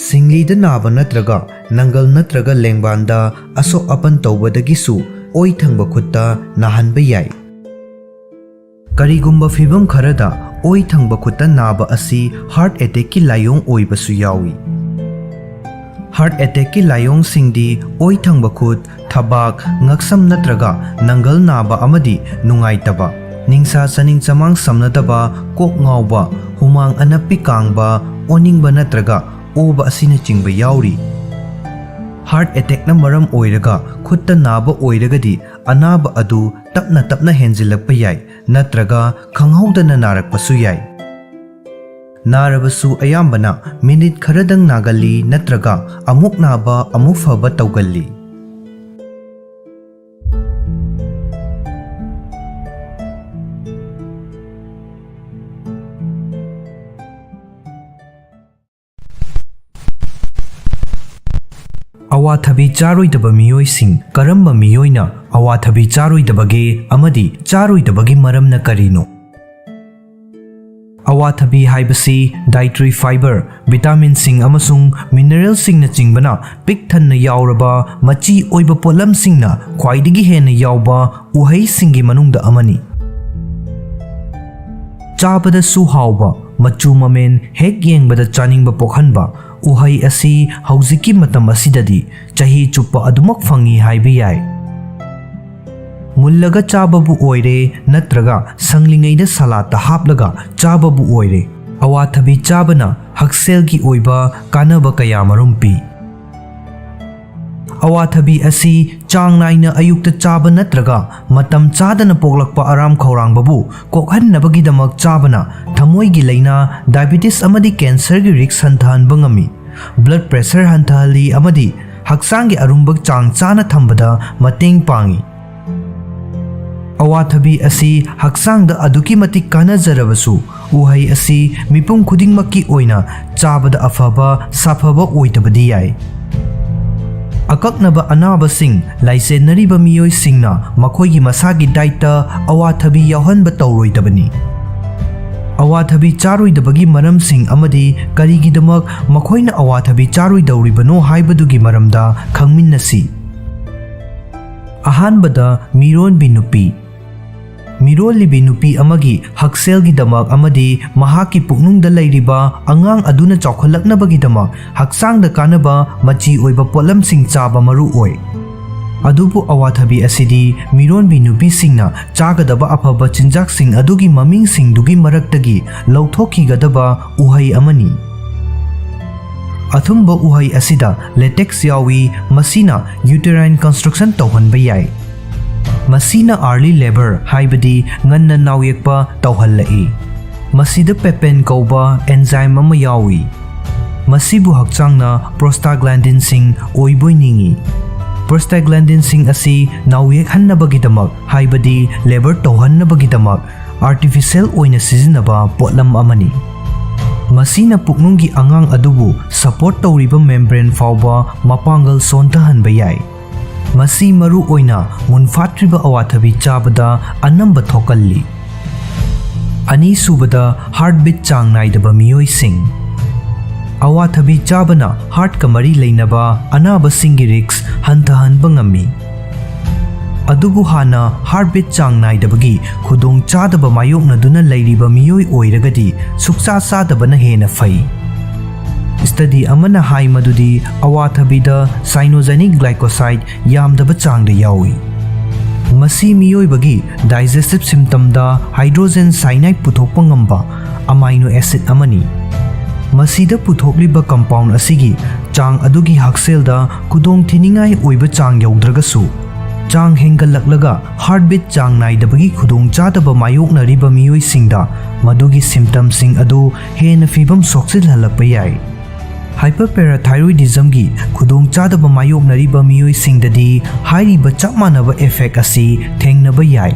ꯁꯤꯡꯂꯤꯗ ꯅꯥꯕ ꯅꯠꯇ꯭ꯔꯒ ꯅꯪꯒꯜ ꯅꯠꯇ꯭ꯔꯒ ꯂꯦꯡꯕꯥꯟꯗ ꯑꯁꯣꯛ ꯑꯄꯟ ꯇꯧꯕꯗꯒꯤꯁꯨ ꯑꯣꯏ ꯊꯪꯕ ꯈꯨꯠꯇ ꯅꯥꯍꯟꯕ ꯌꯥꯏ꯫ ꯀꯔꯤꯒꯨꯝꯕ ꯐꯤꯚꯝ ꯈꯔꯗ ꯑꯣꯏ ꯊꯪꯕ ꯈꯨꯠꯇ ꯅꯥꯕ ꯑꯁꯤ ꯍꯥꯔꯠ ꯑꯦꯇꯦꯛꯀꯤ ꯂꯥꯏꯑꯣꯡ ꯑꯣꯏꯕꯁꯨ ꯌꯥꯎꯏ꯫ ꯍꯥꯔꯠ ꯑꯦꯇꯦꯛꯀꯤ ꯂꯥꯏꯑꯣꯡꯁꯤꯡꯗꯤ ꯑꯣꯏ ꯊꯪꯕ ꯈꯨꯠ, ꯊꯕꯥꯛ, ꯉꯛꯁꯝ ꯅꯠꯇ꯭ꯔꯒ ꯅꯪꯒꯜ ꯅꯥꯕ ꯑꯃꯗꯤ ꯅꯨꯡꯉꯥꯏꯇꯕ, ꯅꯤꯡꯁꯥ ꯆꯥꯅꯤꯡ ꯆꯃꯥꯡ ꯁꯝꯅꯗꯕ, ꯀꯣꯛ ꯉꯥꯎꯕ, ꯍꯨꯃꯥꯡ ꯑꯅꯞꯄꯤ ꯀꯥꯡꯕ, ꯑꯣꯅꯤꯡꯕ ꯅꯠꯇ꯭ꯔꯒ ꯑꯣꯕ ꯑꯁꯤꯅꯆꯤꯡꯕ ꯌꯥꯎꯔꯤ꯫ ꯍꯥꯔꯠ ꯑꯦꯇꯦꯛꯅ ꯃꯔꯝ ꯑꯣꯏꯔꯒ ꯈꯨꯠꯇ ꯅꯥꯕ ꯑꯣꯏꯔꯒꯗꯤ, ꯑꯅꯥꯕ ꯑꯗꯨ ꯇꯞꯅ ꯇꯞꯅ ꯍꯦꯟꯖꯤꯜꯂꯛꯄ ꯌꯥꯏ ꯅꯠꯇ꯭ꯔꯒ ꯈꯪꯍꯧꯗꯅ ꯅꯥꯔꯛꯄꯁꯨ ꯌꯥꯏ꯫ ꯅꯥꯔꯕꯁꯨ ꯑꯌꯥꯝꯕꯅ ꯃꯤꯅꯤꯠ ꯈꯔꯗꯪ ꯅꯥꯒꯜꯂꯤ ꯅꯠꯇ꯭ꯔꯒ ꯑꯃꯨꯛ ꯅꯥꯕ ꯑꯃꯨꯛ ꯐꯕ ꯇꯧꯒꯜꯂꯤ꯫ ꯑꯋꯥꯊꯕꯤ ꯆꯥꯔꯣꯏꯗꯕ ꯃꯤꯑꯣꯏꯁꯤꯡ꯫ ꯀꯔꯝꯕ ꯃꯤꯑꯣꯏꯅ ꯑꯋꯥꯊꯕꯤ ꯆꯥꯔꯣꯏꯗꯕꯒꯦ ꯑꯃꯗꯤ ꯆꯥꯔꯣꯏꯗꯕꯒꯤ ꯃꯔꯝꯅ ꯀꯔꯤꯅꯣ? ꯑꯋꯥꯊꯕꯤ ꯍꯥꯏꯕꯁꯤ dietary fiber, ꯚꯤꯇꯥꯃꯤꯟꯁꯤꯡ ꯑꯃꯁꯨꯡ ꯃꯤꯅꯔꯦꯜꯁꯤꯡꯅꯆꯤꯡꯕꯅ ꯄꯤꯛ ꯊꯟꯅ ꯌꯥꯎꯔꯕ ꯃꯆꯤ ꯑꯣꯏꯕ ꯄꯣꯠꯂꯝꯁꯤꯡꯅ ꯈ꯭ꯋꯥꯏꯗꯒꯤ ꯍꯦꯟꯅ ꯌꯥꯎꯕ ꯎꯍꯩꯁꯤꯡꯒꯤ ꯃꯅꯨꯡꯗ ꯑꯃꯅꯤ꯫ ꯆꯥꯕꯗꯁꯨ ꯍꯥꯎꯕ, ꯃꯆꯨ ꯃꯃꯦꯟ ꯍꯦꯛ ꯌꯦꯡꯕꯗ ꯆꯥꯅꯤꯡꯕ ꯄꯣꯛꯍꯟꯕ ꯎꯍꯩ ꯑꯁꯤ ꯍꯧꯖꯤꯛꯀꯤ ꯃꯇꯝ ꯑꯁꯤꯗꯗꯤ ꯆꯍꯤ ꯆꯨꯞꯄ ꯑꯗꯨꯃꯛ ꯐꯪꯏ ꯍꯥꯏꯕ ꯌꯥꯏ꯫ ꯃꯨꯜꯂꯒ ꯆꯥꯕꯕꯨ ꯑꯣꯏꯔꯦ ꯅꯠꯇ꯭ꯔꯒ ꯁꯪꯂꯤꯉꯩꯗ ꯁꯂꯥꯠꯇ ꯍꯥꯞꯂꯒ ꯆꯥꯕꯕꯨ ꯑꯣꯏꯔꯦ, ꯑꯋꯥꯊꯕꯤ ꯆꯥꯕꯅ ꯍꯛꯁꯦꯜꯒꯤ ꯑꯣꯏꯕ ꯀꯥꯟꯅꯕ ꯀꯌꯥꯃꯔꯨꯝ ꯄꯤ꯫ ꯑꯋꯥꯊꯕꯤ ꯑꯁꯤ ꯆꯥꯡ ꯅꯥꯏꯅ ꯑꯌꯨꯛꯇ ꯆꯥꯕ ꯅꯠꯇ꯭ꯔꯒ ꯃꯇꯝ ꯆꯥꯗꯅ ꯄꯣꯛꯂꯛꯄ ꯑꯔꯥꯝ ꯈꯧꯔꯥꯡꯕꯕꯨ ꯀꯣꯛꯍꯟꯅꯕꯒꯤꯗꯃꯛ ꯆꯥꯕꯅ ꯊꯃꯣꯏꯒꯤ ꯂꯥꯏꯅꯥ, ꯗꯥꯏꯕꯤꯇꯤꯁ ꯑꯃꯗꯤ ꯀꯦꯟꯁꯔꯒꯤ ꯔꯤꯁ꯭ꯛ ꯍꯟꯊꯍꯟꯕ ꯉꯝꯃꯤ꯫ ꯕ꯭ꯂꯗ ꯄ꯭ꯔꯦꯁꯔ ꯍꯟꯊꯍꯜꯂꯤ ꯑꯃꯗꯤ ꯍꯛꯆꯥꯡꯒꯤ ꯑꯔꯨꯝꯕ ꯆꯥꯡ ꯆꯥꯅ ꯊꯝꯕꯗ ꯃꯇꯦꯡ ꯄꯥꯡꯏ꯫ ꯑꯋꯥꯊꯕꯤ ꯑꯁꯤ ꯍꯛꯆꯥꯡꯗ ꯑꯗꯨꯛꯀꯤ ꯃꯇꯤꯛ ꯀꯥꯟꯅꯖꯔꯕꯁꯨ, ꯎꯍꯩ ꯑꯁꯤ ꯃꯤꯄꯨꯝ ꯈꯨꯗꯤꯡꯃꯛꯀꯤ ꯑꯣꯏꯅ ꯆꯥꯕꯗ ꯑꯐꯕ, ꯁꯥꯐꯕ ꯑꯣꯏꯗꯕꯗꯤ ꯌꯥꯏ꯫ ꯑꯀꯛꯅꯕ ꯑꯅꯥꯕꯁꯤꯡ ꯂꯥꯏꯆꯦꯟꯅꯔꯤꯕ ꯃꯤꯑꯣꯏꯁꯤꯡꯅ ꯃꯈꯣꯏꯒꯤ ꯃꯁꯥꯒꯤ ꯗꯥꯏꯠꯇ ꯑꯋꯥꯊꯕꯤ ꯌꯥꯎꯍꯟꯕ ꯇꯧꯔꯣꯏꯗꯕꯅꯤ꯫ ꯑꯋꯥꯊꯕꯤ ꯆꯥꯔꯣꯏꯗꯕꯒꯤ ꯃꯔꯝꯁꯤꯡ ꯑꯃꯗꯤ ꯀꯔꯤꯒꯤꯗꯃꯛ ꯃꯈꯣꯏꯅ ꯑꯋꯥꯊꯕꯤ ꯆꯥꯔꯣꯏꯗꯧꯔꯤꯕꯅꯣ ꯍꯥꯏꯕꯗꯨꯒꯤ ꯃꯔꯝꯗ ꯈꯪꯃꯤꯟꯅꯁꯤ꯫ ꯑꯍꯥꯟꯕꯗ, ꯃꯤꯔꯣꯟꯕꯤ ꯅꯨꯄꯤ꯫ ꯃꯤꯔꯣꯜꯂꯤꯕꯤ ꯅꯨꯄꯤ ꯑꯃꯒꯤ ꯍꯛꯁꯦꯜꯒꯤꯗꯃꯛ ꯑꯃꯗꯤ ꯃꯍꯥꯛꯀꯤ ꯄꯨꯛꯅꯨꯡꯗ ꯂꯩꯔꯤꯕ ꯑꯉꯥꯡ ꯑꯗꯨꯅ ꯆꯥꯎꯈꯠꯂꯛꯅꯕꯒꯤꯗꯃꯛ ꯍꯛꯆꯥꯡꯗ ꯀꯥꯟꯅꯕ ꯃꯆꯤ ꯑꯣꯏꯕ ꯄꯣꯠꯂꯝꯁꯤꯡ ꯆꯥꯕ ꯃꯔꯨ ꯑꯣꯏ꯫ ꯑꯗꯨꯕꯨ ꯑꯋꯥꯊꯕꯤ ꯑꯁꯤꯗꯤ ꯃꯤꯔꯣꯟꯕꯤ ꯅꯨꯄꯤꯁꯤꯡꯅ ꯆꯥꯒꯗꯕ ꯑꯐꯕ ꯆꯤꯟꯖꯥꯛꯁꯤꯡ ꯑꯗꯨꯒꯤ ꯃꯃꯤꯡꯁꯤꯡꯗꯨꯒꯤ ꯃꯔꯛꯇꯒꯤ ꯂꯧꯊꯣꯛꯈꯤꯒꯗꯕ ꯎꯍꯩ ꯑꯃꯅꯤ꯫ ꯑꯊꯨꯝꯕ ꯎꯍꯩ ꯑꯁꯤꯗ ꯂꯦꯇꯦꯛꯁ ꯌꯥꯎꯏ, ꯃꯁꯤꯅ ꯌꯨꯇꯦꯔꯥꯏꯟ ꯀꯟꯁꯇ꯭ꯔꯛꯁꯟ ꯇꯧꯍꯟꯕ ꯌꯥꯏ꯫ ꯃꯁꯤꯅ ꯑꯥꯔꯂꯤ ꯂꯦꯕꯔ, ꯍꯥꯏꯕꯗꯤ ꯉꯟꯅ ꯅꯥꯎꯌꯦꯛꯄ ꯇꯧꯍꯜꯂꯛꯏ꯫ ꯃꯁꯤꯗ ꯄꯦꯄꯦꯟ ꯀꯧꯕ ꯑꯦꯟꯖꯥꯏꯝ ꯑꯃ ꯌꯥꯎꯏ, ꯃꯁꯤꯕꯨ ꯍꯛꯆꯥꯡꯅ ꯄ꯭ꯔꯣꯁꯇꯥꯒ꯭ꯂꯥꯟꯗꯤꯟꯁꯤꯡ ꯑꯣꯏꯕꯣꯏ ꯅꯤꯡꯏ꯫ ꯄ꯭ꯔꯣꯁꯇꯥꯒ꯭ꯂꯥꯟꯗꯤꯟꯁꯤꯡ ꯑꯁꯤ ꯅꯥꯎꯌꯦꯛꯍꯟꯅꯕꯒꯤꯗꯃꯛ, ꯍꯥꯏꯕꯗꯤ ꯂꯦꯕꯔ ꯇꯧꯍꯟꯅꯕꯒꯤꯗꯃꯛ, ꯑꯥꯔꯇꯤꯐꯤꯁꯤꯌꯦꯜ ꯑꯣꯏꯅ ꯁꯤꯖꯤꯟꯅꯕ ꯄꯣꯠꯂꯝ ꯑꯃꯅꯤ꯫ ꯃꯁꯤꯅ ꯄꯨꯛꯅꯨꯡꯒꯤ ꯑꯉꯥꯡ ꯑꯗꯨꯕꯨ ꯁꯄꯣꯔꯠ ꯇꯧꯔꯤꯕ ꯃꯦꯝꯕ꯭ꯔꯦꯟ ꯐꯥꯎꯕ ꯃꯄꯥꯡꯒꯜ ꯁꯣꯟꯊꯍꯟꯕ ꯌꯥꯏ꯫ ꯃꯁꯤ ꯃꯔꯨ ꯑꯣꯏꯅ ꯃꯨꯟꯐꯥꯠꯇ꯭ꯔꯤꯕ ꯑꯋꯥꯊꯕꯤ ꯆꯥꯕꯗ ꯑꯅꯝꯕ ꯊꯣꯛꯀꯜꯂꯤ꯫ ꯑꯅꯤꯁꯨꯕꯗ, ꯍꯥꯔꯠꯕꯤꯠ ꯆꯥꯡ ꯅꯥꯏꯗꯕ ꯃꯤꯑꯣꯏꯁꯤꯡ꯫ ꯑꯋꯥꯊꯕꯤ ꯆꯥꯕꯅ ꯍꯥꯔꯠꯀ ꯃꯔꯤ ꯂꯩꯅꯕ ꯑꯅꯥꯕꯁꯤꯡꯒꯤ ꯔꯤꯁ꯭ꯛ ꯍꯟꯊꯍꯟꯕ ꯉꯝꯃꯤ꯫ ꯑꯗꯨꯕꯨ ꯍꯥꯟꯅ ꯍꯥꯔꯠꯕꯤꯠ ꯆꯥꯡ ꯅꯥꯏꯗꯕꯒꯤ ꯈꯨꯗꯣꯡꯆꯥꯗꯕ ꯃꯥꯌꯣꯛꯅꯗꯨꯅ ꯂꯩꯔꯤꯕ ꯃꯤꯑꯣꯏ ꯑꯣꯏꯔꯒꯗꯤ ꯁꯨꯛꯆꯥ ꯆꯥꯗꯕꯅ ꯍꯦꯟꯅ ꯐꯩ꯫ ꯁ꯭ꯇꯗꯤ ꯑꯃꯅ ꯍꯥꯏ ꯃꯗꯨꯗꯤ ꯑꯋꯥꯊꯕꯤꯗ ꯁꯥꯏꯅꯣꯖꯦꯅꯤꯛ ꯒ꯭ꯂꯥꯏꯀꯣꯁꯥꯏꯗ ꯌꯥꯝꯗꯕ ꯆꯥꯡꯗ ꯌꯥꯎꯏ꯫ ꯃꯁꯤ ꯃꯤꯑꯣꯏꯕꯒꯤ ꯗꯥꯏꯖꯦꯁꯇꯤꯚ ꯁꯤꯁꯇꯦꯝꯗ ꯍꯥꯏꯗ꯭ꯔꯣꯖꯦꯟ ꯁꯥꯏꯅꯥꯏꯗ ꯄꯨꯊꯣꯛꯄ ꯉꯝꯕ ꯑꯃꯥꯏꯅꯣ ꯑꯦꯁꯤꯗ ꯑꯃꯅꯤ꯫ ꯃꯁꯤꯗ ꯄꯨꯊꯣꯛꯂꯤꯕ compound ꯑꯁꯤꯒꯤ ꯆꯥꯡ ꯑꯗꯨꯒꯤ ꯍꯛꯁꯦꯜꯗ ꯈꯨꯗꯣꯡ ꯊꯤꯅꯤꯡꯉꯥꯏ ꯑꯣꯏꯕ ꯆꯥꯡ ꯌꯧꯗ꯭ꯔꯒꯁꯨ, ꯆꯥꯡ ꯍꯦꯟꯒꯠꯂꯛꯂꯒ heartbeat ꯆꯥꯡ ꯅꯥꯏꯗꯕꯒꯤ ꯈꯨꯗꯣꯡꯆꯥꯗꯕ ꯃꯥꯌꯣꯛꯅꯔꯤꯕ ꯃꯤꯑꯣꯏꯁꯤꯡꯗ ꯃꯗꯨꯒꯤ symptomꯁꯤꯡ ꯑꯗꯨ ꯍꯦꯟꯅ ꯐꯤꯕꯝ ꯁꯣꯛꯆꯤꯜꯍꯜꯂꯛꯄ ꯌꯥꯏ꯫ Hyperparathyroidismꯒꯤ ꯈꯨꯗꯣꯡꯆꯥꯗꯕ ꯃꯥꯌꯣꯛꯅꯔꯤꯕ ꯃꯤꯑꯣꯏꯁꯤꯡꯗꯗꯤ ꯍꯥꯏꯔꯤꯕ ꯆꯞ ꯃꯥꯟꯅꯕ effect ꯑꯁꯤ ꯊꯦꯡꯅꯕ ꯌꯥꯏ꯫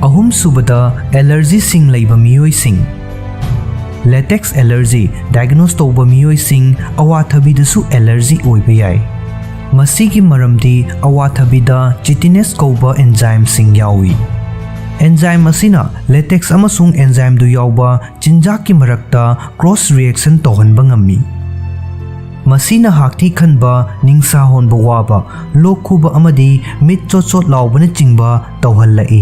ꯑꯍꯨꯝꯁꯨꯕꯗ, allergyꯁꯤꯡ ꯂꯩꯕ ꯃꯤꯑꯣꯏꯁꯤꯡ꯫ Latex allergy diagnose ꯇꯧꯕ ꯃꯤꯑꯣꯏꯁꯤꯡ ꯑꯋꯥꯊꯕꯤꯗꯁꯨ allergy ꯑꯣꯏꯕ ꯌꯥꯏ꯫ ꯃꯁꯤꯒꯤ ꯃꯔꯝꯗꯤ ꯑꯋꯥꯊꯕꯤꯗ chitinase ꯀꯧꯕ enzymeꯁꯤꯡ ꯌꯥꯎꯏ꯫ Enzyme ꯑꯁꯤꯅ latex ꯑꯃꯁꯨꯡ enzymeꯗꯨ ꯌꯥꯎꯕ ꯆꯤꯟꯖꯥꯛꯀꯤ ꯃꯔꯛꯇ cross reaction ꯇꯧꯍꯟꯕ ꯉꯝꯃꯤ꯫ ꯃꯁꯤꯅ ꯍꯥꯛꯊꯤ ꯈꯟꯕ, ꯅꯤꯡꯁꯥ ꯍꯣꯟꯕ ꯋꯥꯕ, ꯂꯣꯛ ꯈꯨꯕ ꯑꯃꯗꯤ ꯃꯤꯠ ꯆꯣꯠ ꯆꯣꯠ ꯂꯥꯎꯕꯅꯆꯤꯡꯕ ꯇꯧꯍꯜꯂꯛꯏ꯫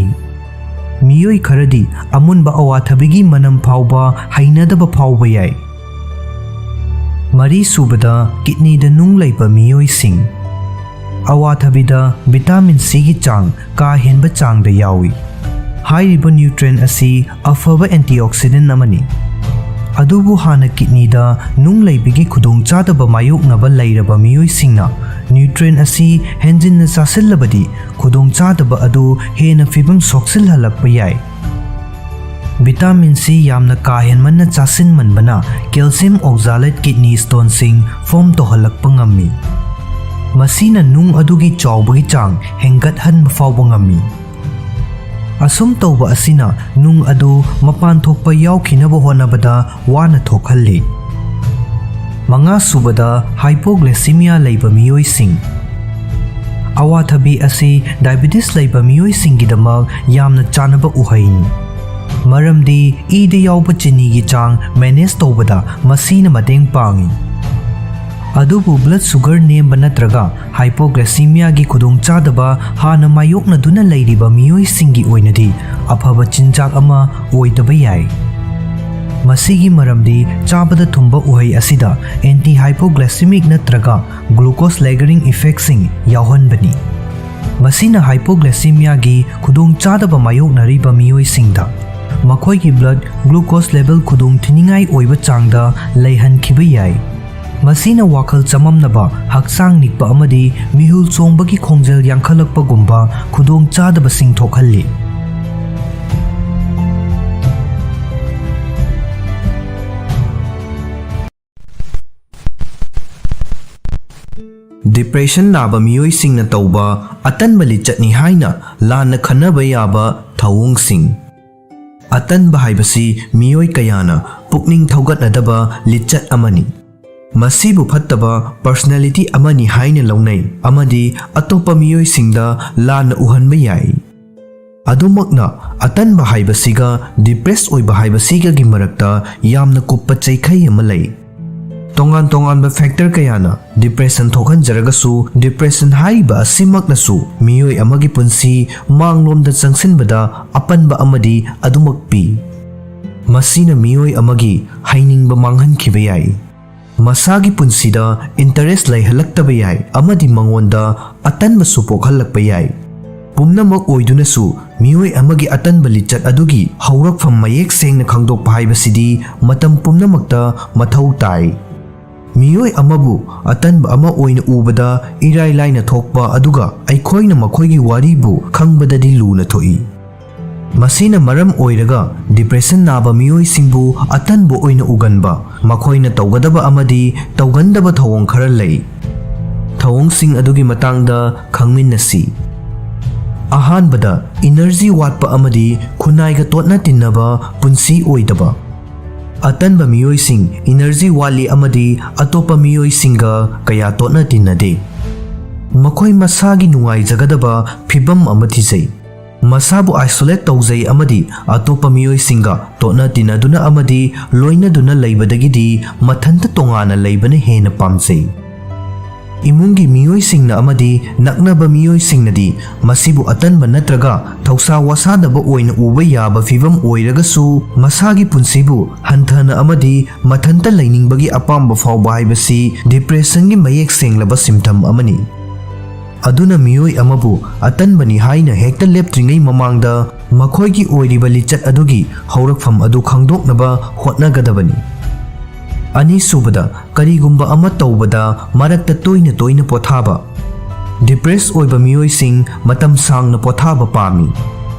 ꯃꯤꯑꯣꯏ ꯈꯔꯗꯤ ꯑꯃꯨꯟꯕ ꯑꯋꯥꯊꯕꯤꯒꯤ ꯃꯅꯝ ꯐꯥꯎꯕ ꯍꯩꯅꯗꯕ ꯐꯥꯎꯕ ꯌꯥꯏ꯫ ꯃꯔꯤꯁꯨꯕꯗ, kidneyꯗ ꯅꯨꯡ ꯂꯩꯕ ꯃꯤꯑꯣꯏꯁꯤꯡ꯫ ꯑꯋꯥꯊꯕꯤꯗ vitamin Cꯒꯤ ꯆꯥꯡ ꯀꯥ ꯍꯦꯟꯕ ꯆꯥꯡꯗ ꯌꯥꯎꯏ꯫ ꯍꯥꯏꯔꯤꯕ nutrient ꯑꯁꯤ ꯑꯐꯕ antioxidant ꯑꯃꯅꯤ꯫ ꯑꯗꯨꯕꯨ ꯍꯥꯟꯅ kidneyꯗ ꯅꯨꯡ ꯂꯩꯕꯒꯤ ꯈꯨꯗꯣꯡꯆꯥꯗꯕ ꯃꯥꯌꯣꯛꯅꯕ ꯂꯩꯔꯕ ꯃꯤꯑꯣꯏꯁꯤꯡꯅ nutrient ꯑꯁꯤ ꯍꯦꯟꯖꯤꯟꯅ ꯆꯥꯁꯤꯜꯂꯕꯗꯤ ꯈꯨꯗꯣꯡꯆꯥꯗꯕ ꯑꯗꯨ ꯍꯦꯟꯅ ꯐꯤꯕꯝ ꯁꯣꯛꯆꯤꯜꯍꯜꯂꯛꯄ ꯌꯥꯏ꯫ Vitamin C ꯌꯥꯝꯅ ꯀꯥ ꯍꯦꯟꯃꯟꯅ ꯆꯥꯁꯤꯟꯃꯟꯕꯅ calcium oxalate kidney stoneꯁꯤꯡ form ꯇꯧꯍꯜꯂꯛꯄ ꯉꯝꯃꯤ꯫ ꯃꯁꯤꯅ ꯅꯨꯡ ꯑꯗꯨꯒꯤ ꯆꯥꯎꯕꯒꯤ ꯆꯥꯡ ꯍꯦꯟꯒꯠꯍꯟꯕ ꯐꯥꯎꯕ ꯉꯝꯃꯤ꯫ ꯑꯁꯨꯝ ꯇꯧꯕ ꯑꯁꯤꯅ ꯅꯨꯡ ꯑꯗꯨ ꯃꯄꯥꯟ ꯊꯣꯛꯄ ꯌꯥꯎꯈꯤꯅꯕ ꯍꯣꯠꯅꯕꯗ ꯋꯥꯅ ꯊꯣꯛꯍꯜꯂꯤ꯫ ꯃꯉꯥꯁꯨꯕꯗ, hypoglycemia ꯂꯩꯕ ꯃꯤꯑꯣꯏꯁꯤꯡ꯫ ꯑꯋꯥꯊꯕꯤ ꯑꯁꯤ diabetes ꯂꯩꯕ ꯃꯤꯑꯣꯏꯁꯤꯡꯒꯤꯗꯃꯛ ꯌꯥꯝꯅ ꯆꯥꯅꯕ ꯎꯍꯩꯅꯤ, ꯃꯔꯝꯗꯤ ꯏꯗ ꯌꯥꯎꯕ ꯆꯤꯅꯤꯒꯤ ꯆꯥꯡ manage ꯇꯧꯕꯗ ꯃꯁꯤꯅ ꯃꯇꯦꯡ ꯄꯥꯡꯏ꯫ ꯑꯗꯨꯕꯨ blood sugar ꯅꯦꯝꯕ ꯅꯠꯇ꯭ꯔꯒ hypoglycemiaꯒꯤ ꯈꯨꯗꯣꯡꯆꯥꯗꯕ ꯍꯥꯟꯅ ꯃꯥꯌꯣꯛꯅꯗꯨꯅ ꯂꯩꯔꯤꯕ ꯃꯤꯑꯣꯏꯁꯤꯡꯒꯤ ꯑꯣꯏꯅꯗꯤ ꯑꯐꯕ ꯆꯤꯟꯖꯥꯛ ꯑꯃ ꯑꯣꯏꯗꯕ ꯌꯥꯏ꯫ ꯃꯁꯤꯒꯤ ꯃꯔꯝꯗꯤ ꯆꯥꯕꯗ ꯊꯨꯝꯕ ꯎꯍꯩ ꯑꯁꯤꯗ anti hypoglycemic ꯅꯠꯇ꯭ꯔꯒ glucose lowering effectꯁꯤꯡ ꯌꯥꯎꯍꯟꯕꯅꯤ꯫ ꯃꯁꯤꯅ hypoglycemiaꯒꯤ ꯈꯨꯗꯣꯡꯆꯥꯗꯕ ꯃꯥꯌꯣꯛꯅꯔꯤꯕ ꯃꯤꯑꯣꯏꯁꯤꯡꯗ ꯃꯈꯣꯏꯒꯤ blood glucose level ꯈꯨꯗꯣꯡ ꯊꯤꯅꯤꯡꯉꯥꯏ ꯑꯣꯏꯕ ꯆꯥꯡꯗ ꯂꯩꯍꯟꯈꯤꯕ ꯌꯥꯏ꯫ ꯃꯁꯤꯅ ꯋꯥꯈꯜ ꯆꯃꯝꯅꯕ, ꯍꯛꯆꯥꯡ ꯅꯤꯛꯄ ꯑꯃꯗꯤ ꯃꯤꯍꯨꯜ ꯆꯣꯡꯕꯒꯤ ꯈꯣꯡꯖꯦꯜ ꯌꯥꯡꯈꯠꯂꯛꯄꯒꯨꯝꯕ ꯈꯨꯗꯣꯡ ꯆꯥꯗꯕꯁꯤꯡ ꯊꯣꯛꯍꯜꯂꯤ꯫ Depression ꯅꯥꯕ ꯃꯤꯑꯣꯏꯁꯤꯡꯅ ꯇꯧꯕ ꯑꯇꯟꯕ ꯂꯤꯆꯠꯅꯤ ꯍꯥꯏꯅ ꯂꯥꯟꯅ ꯈꯟꯅꯕ ꯌꯥꯕ ꯊꯧꯑꯣꯡꯁꯤꯡ꯫ ꯑꯇꯟꯕ ꯍꯥꯏꯕꯁꯤ ꯃꯤꯑꯣꯏ ꯀꯌꯥꯅ ꯄꯨꯛꯅꯤꯡ ꯊꯧꯒꯠꯅꯗꯕ ꯂꯤꯆꯠ ꯑꯃꯅꯤ꯫ ꯃꯁꯤꯕꯨ ꯐꯠꯇꯕ personality ꯑꯃꯅꯤ ꯍꯥꯏꯅ ꯂꯧꯅꯩ ꯑꯃꯗꯤ ꯑꯇꯣꯞꯄ ꯃꯤꯑꯣꯏꯁꯤꯡꯗ ꯂꯥꯟꯅ ꯎꯍꯟꯕ ꯌꯥꯏ꯫ ꯑꯗꯨꯃꯛꯅ, ꯑꯇꯟꯕ ꯍꯥꯏꯕꯁꯤꯒ depress ꯑꯣꯏꯕ ꯍꯥꯏꯕꯁꯤꯒꯒꯤ ꯃꯔꯛꯇ ꯌꯥꯝꯅ ꯀꯨꯞꯄ ꯆꯩꯈꯩ ꯑꯃ ꯂꯩ꯫ ꯇꯣꯉꯥꯟ ꯇꯣꯉꯥꯟꯕ factor ꯀꯌꯥꯅ depression ꯊꯣꯛꯍꯟꯖꯔꯒꯁꯨ, depression ꯍꯥꯏꯔꯤꯕ ꯑꯁꯤꯃꯛꯅꯁꯨ ꯃꯤꯑꯣꯏ ꯑꯃꯒꯤ ꯄꯨꯟꯁꯤ ꯃꯥꯡꯂꯣꯝꯗ ꯆꯪꯁꯤꯟꯕꯗ ꯑꯄꯟꯕ ꯑꯃꯗꯤ ꯑꯗꯨꯃꯛ ꯄꯤ꯫ ꯃꯁꯤꯅ ꯃꯤꯑꯣꯏ ꯑꯃꯒꯤ ꯍꯩꯅꯤꯡꯕ ꯃꯥꯡꯍꯟꯈꯤꯕ ꯌꯥꯏ, ꯃꯁꯥꯒꯤ ꯄꯨꯟꯁꯤꯗ interest ꯂꯩꯍꯜꯂꯛꯇꯕ ꯌꯥꯏ ꯑꯃꯗꯤ ꯃꯉꯣꯟꯗ ꯑꯇꯟꯕꯁꯨ ꯄꯣꯛꯍꯜꯂꯛꯄ ꯌꯥꯏ꯫ ꯄꯨꯝꯅꯃꯛ ꯑꯣꯏꯗꯨꯅꯁꯨ, ꯃꯤꯑꯣꯏ ꯑꯃꯒꯤ ꯑꯇꯟꯕ ꯂꯤꯆꯠ ꯑꯗꯨꯒꯤ ꯍꯧꯔꯛꯐꯝ ꯃꯌꯦꯛ ꯁꯦꯡꯅ ꯈꯪꯗꯣꯛꯄ ꯍꯥꯏꯕꯁꯤꯗꯤ ꯃꯇꯝ ꯄꯨꯝꯅꯃꯛꯇ ꯃꯊꯧ ꯇꯥꯏ꯫ ꯃꯤꯑꯣꯏ ꯑꯃꯕꯨ ꯑꯇꯟꯕ ꯑꯃ ꯑꯣꯏꯅ ꯎꯕꯗ ꯏꯔꯥꯏ ꯂꯥꯏꯅ ꯊꯣꯛꯄ, ꯑꯗꯨꯒ ꯑꯩꯈꯣꯏꯅ ꯃꯈꯣꯏꯒꯤ ꯋꯥꯔꯤꯕꯨ ꯈꯪꯕꯗꯗꯤ ꯂꯨꯅ ꯊꯣꯛꯏ꯫ ꯃꯁꯤꯅ ꯃꯔꯝ ꯑꯣꯏꯔꯒ depression ꯅꯥꯕ ꯃꯤꯑꯣꯏꯁꯤꯡꯕꯨ ꯑꯇꯟꯕ ꯑꯣꯏꯅ ꯎꯒꯟꯕ, ꯃꯈꯣꯏꯅ ꯇꯧꯒꯗꯕ ꯑꯃꯗꯤ ꯇꯧꯒꯟꯗꯕ ꯊꯧꯑꯣꯡ ꯈꯔ ꯂꯩ꯫ ꯊꯧꯑꯣꯡꯁꯤꯡ ꯑꯗꯨꯒꯤ ꯃꯇꯥꯡꯗ ꯈꯪꯃꯤꯟꯅꯁꯤ꯫ ꯑꯍꯥꯟꯕꯗ, energy ꯋꯥꯠꯄ ꯑꯃꯗꯤ ꯈꯨꯟꯅꯥꯏꯒ ꯇꯣꯠꯅ ꯇꯤꯟꯅꯕ ꯄꯨꯟꯁꯤ ꯑꯣꯏꯗꯕ꯫ ꯑꯇꯟꯕ ꯃꯤꯑꯣꯏꯁꯤꯡ energy ꯋꯥꯠꯂꯤ ꯑꯃꯗꯤ ꯑꯇꯣꯞꯄ ꯃꯤꯑꯣꯏꯁꯤꯡꯒ ꯀꯌꯥ ꯇꯣꯠꯅ ꯇꯤꯟꯅꯗꯦ꯫ ꯃꯈꯣꯏ ꯃꯁꯥꯒꯤ ꯅꯨꯡꯉꯥꯏꯖꯒꯗꯕ ꯐꯤꯚꯝ ꯑꯃ ꯊꯤꯖꯩ, ꯃꯁꯥꯕꯨ isolate ꯇꯧꯖꯩ ꯑꯃꯗꯤ ꯑꯇꯣꯞꯄ ꯃꯤꯑꯣꯏꯁꯤꯡꯒ ꯇꯣꯠꯅ ꯇꯤꯟꯅꯗꯨꯅ ꯑꯃꯗꯤ ꯂꯣꯏꯅꯗꯨꯅ ꯂꯩꯕꯗꯒꯤꯗꯤ ꯃꯊꯟꯇ ꯇꯣꯉꯥꯟꯅ ꯂꯩꯕꯅ ꯍꯦꯟꯅ ꯄꯥꯝꯖꯩ꯫ ꯏꯃꯨꯡꯒꯤ ꯃꯤꯑꯣꯏꯁꯤꯡꯅ ꯑꯃꯗꯤ ꯅꯛꯅꯕ ꯃꯤꯑꯣꯏꯁꯤꯡꯅꯗꯤ ꯃꯁꯤꯕꯨ ꯑꯇꯟꯕ ꯅꯠꯇ꯭ꯔꯒ ꯊꯧꯁꯥ ꯋꯥꯁꯥꯗꯕ ꯑꯣꯏꯅ ꯎꯕ ꯌꯥꯕ ꯐꯤꯚꯝ ꯑꯣꯏꯔꯒꯁꯨ, ꯃꯁꯥꯒꯤ ꯄꯨꯟꯁꯤꯕꯨ ꯍꯟꯊꯅ ꯑꯃꯗꯤ ꯃꯊꯟꯇ ꯂꯩꯅꯤꯡꯕꯒꯤ ꯑꯄꯥꯝꯕ ꯐꯥꯎꯕ ꯍꯥꯏꯕꯁꯤ depression ꯒꯤ ꯃꯌꯦꯛ ꯁꯦꯡꯂꯕ symptom ꯑꯃꯅꯤ꯫ ꯑꯗꯨꯅ ꯃꯤꯑꯣꯏ ꯑꯃꯕꯨ ꯑꯇꯟꯕꯅꯤ ꯍꯥꯏꯅ ꯍꯦꯛꯇ ꯂꯦꯞꯇ꯭ꯔꯤꯉꯩ ꯃꯃꯥꯡꯗ ꯃꯈꯣꯏꯒꯤ ꯑꯣꯏꯔꯤꯕ ꯂꯤꯆꯠ ꯑꯗꯨꯒꯤ ꯍꯧꯔꯛꯐꯝ ꯑꯗꯨ ꯈꯪꯗꯣꯛꯅꯕ ꯍꯣꯠꯅꯒꯗꯕꯅꯤ꯫ ꯑꯅꯤꯁꯨꯕꯗ, ꯀꯔꯤꯒꯨꯝꯕ ꯑꯃ ꯇꯧꯕꯗ ꯃꯔꯛꯇ ꯇꯣꯏꯅ ꯇꯣꯏꯅ ꯄꯣꯊꯥꯕ꯫ ꯗꯤꯄ꯭ꯔꯦꯁ ꯑꯣꯏꯕ ꯃꯤꯑꯣꯏꯁꯤꯡ ꯃꯇꯝ ꯁꯥꯡꯅ ꯄꯣꯊꯥꯕ ꯄꯥꯝꯃꯤ꯫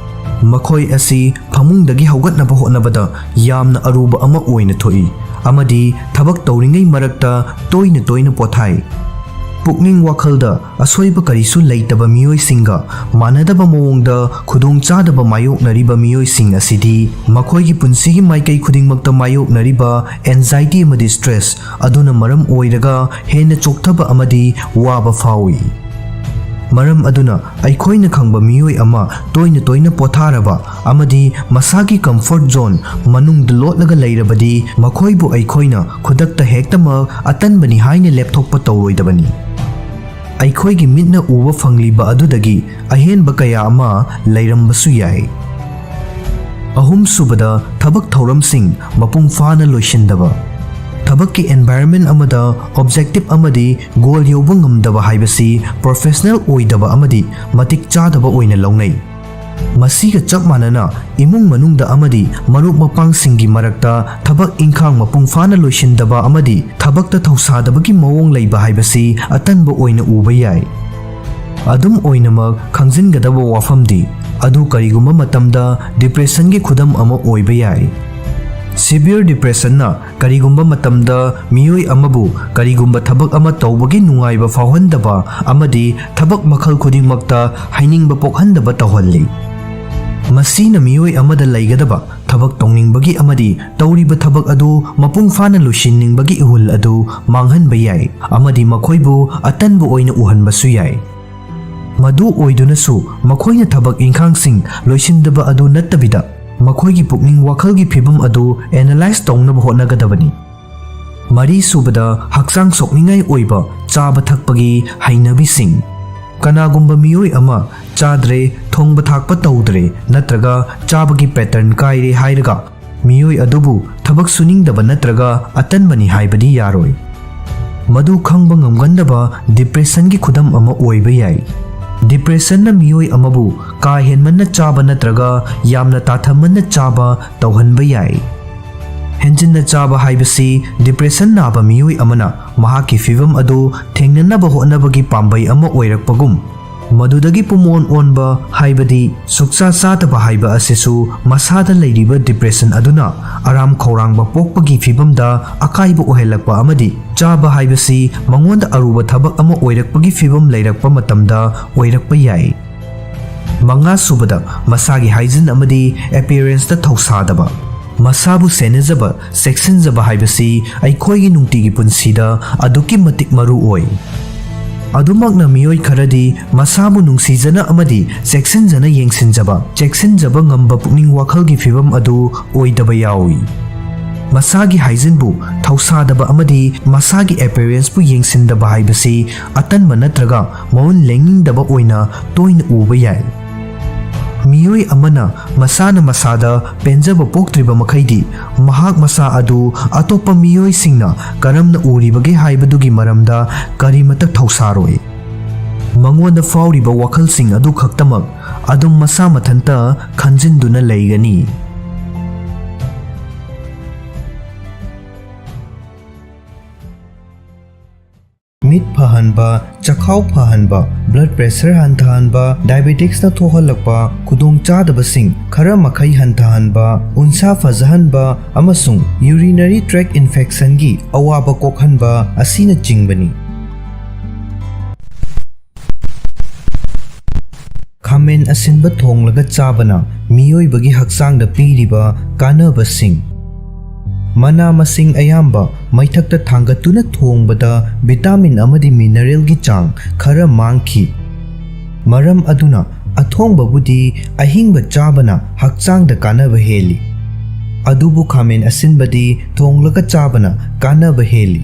ꯃꯈꯣꯏ ꯑꯁꯤ ꯐꯃꯨꯡꯗꯒꯤ ꯍꯧꯒꯠꯅꯕ ꯍꯣꯠꯅꯕꯗ ꯌꯥꯝꯅ ꯑꯔꯨꯕ ꯑꯃ ꯑꯣꯏꯅ ꯊꯣꯛꯏ, ꯑꯃꯗꯤ ꯊꯕꯛ ꯇꯧꯔꯤꯉꯩ ꯃꯔꯛꯇ ꯇꯣꯏꯅ ꯇꯣꯏꯅ ꯄꯣꯊꯥꯏ꯫ ꯄꯨꯛꯅꯤꯡ ꯋꯥꯈꯜꯗ ꯑꯁꯣꯏꯕ ꯀꯔꯤꯁꯨ ꯂꯩꯇꯕ ꯃꯤꯑꯣꯏꯁꯤꯡꯒ ꯃꯥꯟꯅꯗꯕ ꯃꯑꯣꯡꯗ ꯈꯨꯗꯣꯡꯆꯥꯗꯕ ꯃꯥꯌꯣꯛꯅꯔꯤꯕ ꯃꯤꯑꯣꯏꯁꯤꯡ ꯑꯁꯤꯗꯤ ꯃꯈꯣꯏꯒꯤ ꯄꯨꯟꯁꯤꯒꯤ ꯃꯥꯏꯀꯩ ꯈꯨꯗꯤꯡꯃꯛꯇ ꯃꯥꯌꯣꯛꯅꯔꯤꯕ anxiety ꯑꯃꯗꯤ stress ꯑꯗꯨꯅ ꯃꯔꯝ ꯑꯣꯏꯔꯒ ꯍꯦꯟꯅ ꯆꯣꯛꯊꯕ ꯑꯃꯗꯤ ꯋꯥꯕ ꯐꯥꯎꯏ꯫ ꯃꯔꯝ ꯑꯗꯨꯅ, ꯑꯩꯈꯣꯏꯅ ꯈꯪꯕ ꯃꯤꯑꯣꯏ ꯑꯃ ꯇꯣꯏꯅ ꯇꯣꯏꯅ ꯄꯣꯊꯥꯔꯕ ꯑꯃꯗꯤ ꯃꯁꯥꯒꯤ comfort zone ꯃꯅꯨꯡꯗ ꯂꯣꯠꯂꯒ ꯂꯩꯔꯕꯗꯤ, ꯃꯈꯣꯏꯕꯨ ꯑꯩꯈꯣꯏꯅ ꯈꯨꯗꯛꯇ ꯍꯦꯛꯇꯃꯛ ꯑꯇꯟꯕꯅꯤ ꯍꯥꯏꯅ ꯂꯦꯞꯊꯣꯛꯄ ꯇꯧꯔꯣꯏꯗꯕꯅꯤ꯫ ꯑꯩꯈꯣꯏꯒꯤ ꯃꯤꯠꯅ ꯎꯕ ꯐꯪꯂꯤꯕ ꯑꯗꯨꯗꯒꯤ ꯑꯍꯦꯟꯕ ꯀꯌꯥ ꯑꯃ ꯂꯩꯔꯝꯕꯁꯨ ꯌꯥꯏ꯫ ꯑꯍꯨꯝꯁꯨꯕꯗ, ꯊꯕꯛ ꯊꯧꯔꯝꯁꯤꯡ ꯃꯄꯨꯡ ꯐꯥꯅ ꯂꯣꯏꯁꯤꯟꯗꯕ꯫ ꯊꯕꯛꯀꯤ environment ꯑꯃꯗ objective ꯑꯃꯗꯤ goal ꯌꯧꯕ ꯉꯝꯗꯕ ꯍꯥꯏꯕꯁꯤ professional ꯑꯣꯏꯗꯕ ꯑꯃꯗꯤ ꯃꯇꯤꯛ ꯆꯥꯗꯕ ꯑꯣꯏꯅ ꯂꯧꯅꯩ꯫ ꯃꯁꯤꯒ ꯆꯞ ꯃꯥꯟꯅꯅ, ꯏꯃꯨꯡ ꯃꯅꯨꯡꯗ ꯑꯃꯗꯤ ꯃꯔꯨꯞ ꯃꯄꯥꯡꯁꯤꯡꯒꯤ ꯃꯔꯛꯇ ꯊꯕꯛ ꯏꯪꯈꯥꯡ ꯃꯄꯨꯡ ꯐꯥꯅ ꯂꯣꯏꯁꯤꯟꯗꯕ ꯑꯃꯗꯤ ꯊꯕꯛꯇ ꯊꯧꯁꯥꯗꯕꯒꯤ ꯃꯑꯣꯡ ꯂꯩꯕ ꯍꯥꯏꯕꯁꯤ ꯑꯇꯟꯕ ꯑꯣꯏꯅ ꯎꯕ ꯌꯥꯏ꯫ ꯑꯗꯨꯝ ꯑꯣꯏꯅꯃꯛ, ꯈꯪꯖꯤꯟꯒꯗꯕ ꯋꯥꯐꯝꯗꯤ, ꯑꯗꯨ ꯀꯔꯤꯒꯨꯝꯕ ꯃꯇꯝꯗ depressionꯒꯤ ꯈꯨꯗꯝ ꯑꯃ ꯑꯣꯏꯕ ꯌꯥꯏ꯫ Severe depressionꯅ ꯀꯔꯤꯒꯨꯝꯕ ꯃꯇꯝꯗ ꯃꯤꯑꯣꯏ ꯑꯃꯕꯨ ꯀꯔꯤꯒꯨꯝꯕ ꯊꯕꯛ ꯑꯃ ꯇꯧꯕꯒꯤ ꯅꯨꯡꯉꯥꯏꯕ ꯐꯥꯎꯍꯟꯗꯕ ꯑꯃꯗꯤ ꯊꯕꯛ ꯃꯈꯜ ꯈꯨꯗꯤꯡꯃꯛꯇ ꯍꯩꯅꯤꯡꯕ ꯄꯣꯛꯍꯟꯗꯕ ꯇꯧꯍꯜꯂꯤ꯫ ꯃꯁꯤꯅ ꯃꯤꯑꯣꯏ ꯑꯃꯗ ꯂꯩꯒꯗꯕ ꯊꯕꯛ ꯇꯧꯅꯤꯡꯕꯒꯤ ꯑꯃꯗꯤ ꯇꯧꯔꯤꯕ ꯊꯕꯛ ꯑꯗꯨ ꯃꯄꯨꯡ ꯐꯥꯅ ꯂꯣꯏꯁꯤꯟꯅꯤꯡꯕꯒꯤ ꯏꯍꯨꯜ ꯑꯗꯨ ꯃꯥꯡꯍꯟꯕ ꯌꯥꯏ ꯑꯃꯗꯤ ꯃꯈꯣꯏꯕꯨ ꯑꯇꯟꯕ ꯑꯣꯏꯅ ꯎꯍꯟꯕꯁꯨ ꯌꯥꯏ꯫ ꯃꯗꯨ ꯑꯣꯏꯗꯨꯅꯁꯨ, ꯃꯈꯣꯏꯅ ꯊꯕꯛ ꯏꯪꯈꯥꯡꯁꯤꯡ ꯂꯣꯏꯁꯤꯟꯗꯕ ꯑꯗꯨ ꯅꯠꯇꯕꯤꯗ, ꯃꯈꯣꯏꯒꯤ ꯄꯨꯛꯅꯤꯡ ꯋꯥꯈꯜꯒꯤ ꯐꯤꯕꯝ ꯑꯗꯨ analyze ꯇꯧꯅꯕ ꯍꯣꯠꯅꯒꯗꯕꯅꯤ꯫ ꯃꯔꯤꯁꯨꯕꯗ, ꯍꯛꯆꯥꯡ ꯁꯣꯛꯅꯤꯡꯉꯥꯏ ꯑꯣꯏꯕ ꯆꯥꯕ ꯊꯛꯄꯒꯤ ꯍꯩꯅꯕꯤꯁꯤꯡ꯫ ꯀꯅꯥꯒꯨꯝꯕ ꯃꯤꯑꯣꯏ ꯑꯃ ꯆꯥꯗ꯭ꯔꯦ, ꯊꯣꯡꯕ ꯊꯥꯛꯄ ꯇꯧꯗ꯭ꯔꯦ ꯅꯠꯇ꯭ꯔꯒ ꯆꯥꯕꯒꯤ pattern ꯀꯥꯏꯔꯦ ꯍꯥꯏꯔꯒ, ꯃꯤꯑꯣꯏ ꯑꯗꯨꯕꯨ ꯊꯕꯛ ꯁꯨꯅꯤꯡꯗꯕ ꯅꯠꯇ꯭ꯔꯒ ꯑꯇꯟꯕꯅꯤ ꯍꯥꯏꯕꯗꯤ ꯌꯥꯔꯣꯏ꯫ ꯃꯗꯨ ꯈꯪꯕ ꯉꯝꯒꯟꯗꯕ depressionꯒꯤ ꯈꯨꯗꯝ ꯑꯃ ꯑꯣꯏꯕ ꯌꯥꯏ꯫ Depressionꯅ ꯃꯤꯑꯣꯏ ꯑꯃꯕꯨ ꯀꯥ ꯍꯦꯟꯃꯟꯅ ꯆꯥꯕ ꯅꯠꯇ꯭ꯔꯒ ꯌꯥꯝꯅ ꯇꯥꯊꯃꯟꯅ ꯆꯥꯕ ꯇꯧꯍꯟꯕ ꯌꯥꯏ꯫ ꯍꯦꯟꯖꯤꯟꯅ ꯆꯥꯕ ꯍꯥꯏꯕꯁꯤ depression ꯅꯥꯕ ꯃꯤꯑꯣꯏ ꯑꯃꯅ ꯃꯍꯥꯛꯀꯤ ꯐꯤꯚꯝ ꯑꯗꯨ ꯊꯦꯡꯅꯅꯕ ꯍꯣꯠꯅꯕꯒꯤ ꯄꯥꯝꯕꯩ ꯑꯃ ꯑꯣꯏꯔꯛꯄꯒꯨꯝ, ꯃꯗꯨꯗꯒꯤ ꯄꯨꯝꯑꯣꯟ ꯑꯣꯟꯕ ꯍꯥꯏꯕꯗꯤ ꯁꯨꯛꯆꯥ ꯆꯥꯗꯕ ꯍꯥꯏꯕ ꯑꯁꯤꯁꯨ ꯃꯁꯥꯗ ꯂꯩꯔꯤꯕ depression ꯑꯗꯨꯅ ꯑꯔꯥꯝ ꯈꯧꯔꯥꯡꯕ ꯄꯣꯛꯄꯒꯤ ꯐꯤꯚꯝꯗ ꯑꯀꯥꯏꯕ ꯑꯣꯏꯍꯜꯂꯛꯄ ꯑꯃꯗꯤ ꯆꯥꯕ ꯍꯥꯏꯕꯁꯤ ꯃꯉꯣꯟꯗ ꯑꯔꯨꯕ ꯊꯕꯛ ꯑꯃ ꯑꯣꯏꯔꯛꯄꯒꯤ ꯐꯤꯚꯝ ꯂꯩꯔꯛꯄ ꯃꯇꯝꯗ ꯑꯣꯏꯔꯛꯄ ꯌꯥꯏ꯫ ꯃꯉꯥꯁꯨꯕꯗ, ꯃꯁꯥꯒꯤ hygiene ꯑꯃꯗꯤ appearanceꯇ ꯊꯧꯁꯥꯗꯕ꯫ ꯃꯁꯥꯕꯨ ꯁꯦꯟꯅꯖꯕ, ꯆꯦꯛꯁꯤꯟꯖꯕ ꯍꯥꯏꯕꯁꯤ ꯑꯩꯈꯣꯏꯒꯤ ꯅꯨꯡꯇꯤꯒꯤ ꯄꯨꯟꯁꯤꯗ ꯑꯗꯨꯛꯀꯤ ꯃꯇꯤꯛ ꯃꯔꯨ ꯑꯣꯏ꯫ ꯑꯗꯨꯃꯛꯅ ꯃꯤꯑꯣꯏ ꯈꯔꯗꯤ ꯃꯁꯥꯕꯨ ꯅꯨꯡꯁꯤꯖꯅ ꯑꯃꯗꯤ ꯆꯦꯛꯁꯤꯟꯖꯅ ꯌꯦꯡꯁꯤꯟꯖꯕ, ꯆꯦꯛꯁꯤꯟꯖꯕ ꯉꯝꯕ ꯄꯨꯛꯅꯤꯡ ꯋꯥꯈꯜꯒꯤ ꯐꯤꯚꯝ ꯑꯗꯨ ꯑꯣꯏꯗꯕ ꯌꯥꯎꯏ꯫ ꯃꯁꯥꯒꯤ hygiene ꯕꯨ ꯊꯧꯁꯥꯗꯕ ꯑꯃꯗꯤ ꯃꯁꯥꯒꯤ appearance ꯄꯨ ꯌꯦꯡꯁꯤꯟꯗꯕ ꯍꯥꯏꯕꯁꯤ ꯑꯇꯟꯕ ꯅꯠꯇ꯭ꯔꯒ ꯃꯑꯣꯟ ꯂꯦꯡꯅꯤꯡꯗꯕ ꯑꯣꯏꯅ ꯇꯣꯏꯅ ꯎꯕ ꯌꯥꯏ꯫ ꯃꯤꯑꯣꯏ ꯑꯃꯅ ꯃꯁꯥꯅ ꯃꯁꯥꯗ ꯄꯦꯟꯖꯕ ꯄꯣꯛꯇ꯭ꯔꯤꯕ ꯃꯈꯩꯗꯤ, ꯃꯍꯥꯛ ꯃꯁꯥ ꯑꯗꯨ ꯑꯇꯣꯞꯄ ꯃꯤꯑꯣꯏꯁꯤꯡꯅ ꯀꯔꯝꯅ ꯎꯔꯤꯕꯒꯦ ꯍꯥꯏꯕꯗꯨꯒꯤ ꯃꯔꯝꯗ ꯀꯔꯤꯃꯠꯇ ꯊꯧꯁꯥꯔꯣꯏ꯫ ꯃꯉꯣꯟꯗ ꯐꯥꯎꯔꯤꯕ ꯋꯥꯈꯜꯁꯤꯡ ꯑꯗꯨ ꯈꯛꯇꯃꯛ ꯑꯗꯨꯝ ꯃꯁꯥ ꯃꯊꯟꯇ ꯈꯟꯖꯤꯟꯗꯨꯅ ꯂꯩꯒꯅꯤ꯫ ꯃꯤꯠ ꯐꯍꯟꯕ, ꯆꯈꯥꯎ ꯐꯍꯟꯕ, blood pressure ꯍꯟꯊꯍꯟꯕ, diabeticsꯅ ꯊꯣꯛꯍꯜꯂꯛꯄ ꯈꯨꯗꯣꯡꯆꯥꯗꯕꯁꯤꯡ ꯈꯔ ꯃꯈꯩ ꯍꯟꯊꯍꯟꯕ, ꯎꯟꯁꯥ ꯐꯖꯍꯟꯕ ꯑꯃꯁꯨꯡ urinary tract infectionꯒꯤ ꯑꯋꯥꯕ ꯀꯣꯛꯍꯟꯕ ꯑꯁꯤꯅꯆꯤꯡꯕꯅꯤ꯫ ꯈꯥꯃꯦꯟ ꯑꯁꯤꯟꯕ ꯊꯣꯡꯂꯒ ꯆꯥꯕꯅ ꯃꯤꯑꯣꯏꯕꯒꯤ ꯍꯛꯆꯥꯡꯗ ꯄꯤꯔꯤꯕ ꯀꯥꯟꯅꯕꯁꯤꯡ꯫ ꯃꯅꯥ ꯃꯁꯤꯡ ꯑꯌꯥꯝꯕ ꯃꯩꯊꯛꯇ ꯊꯥꯡꯒꯠꯇꯨꯅ ꯊꯣꯡꯕꯗ vitamin ꯑꯃꯗꯤ mineralꯒꯤ ꯆꯥꯡ ꯈꯔ ꯃꯥꯡꯈꯤ꯫ ꯃꯔꯝ ꯑꯗꯨꯅ ꯑꯊꯣꯡꯕꯕꯨꯗꯤ ꯑꯍꯤꯡꯕ ꯆꯥꯕꯅ ꯍꯛꯆꯥꯡꯗ ꯀꯥꯟꯅꯕ ꯍꯦꯜꯂꯤ꯫ ꯑꯗꯨꯕꯨ ꯈꯥꯃꯦꯟ ꯑꯁꯤꯟꯕꯗꯤ ꯊꯣꯡꯂꯒ ꯆꯥꯕꯅ ꯀꯥꯟꯅꯕ ꯍꯦꯜꯂꯤ꯫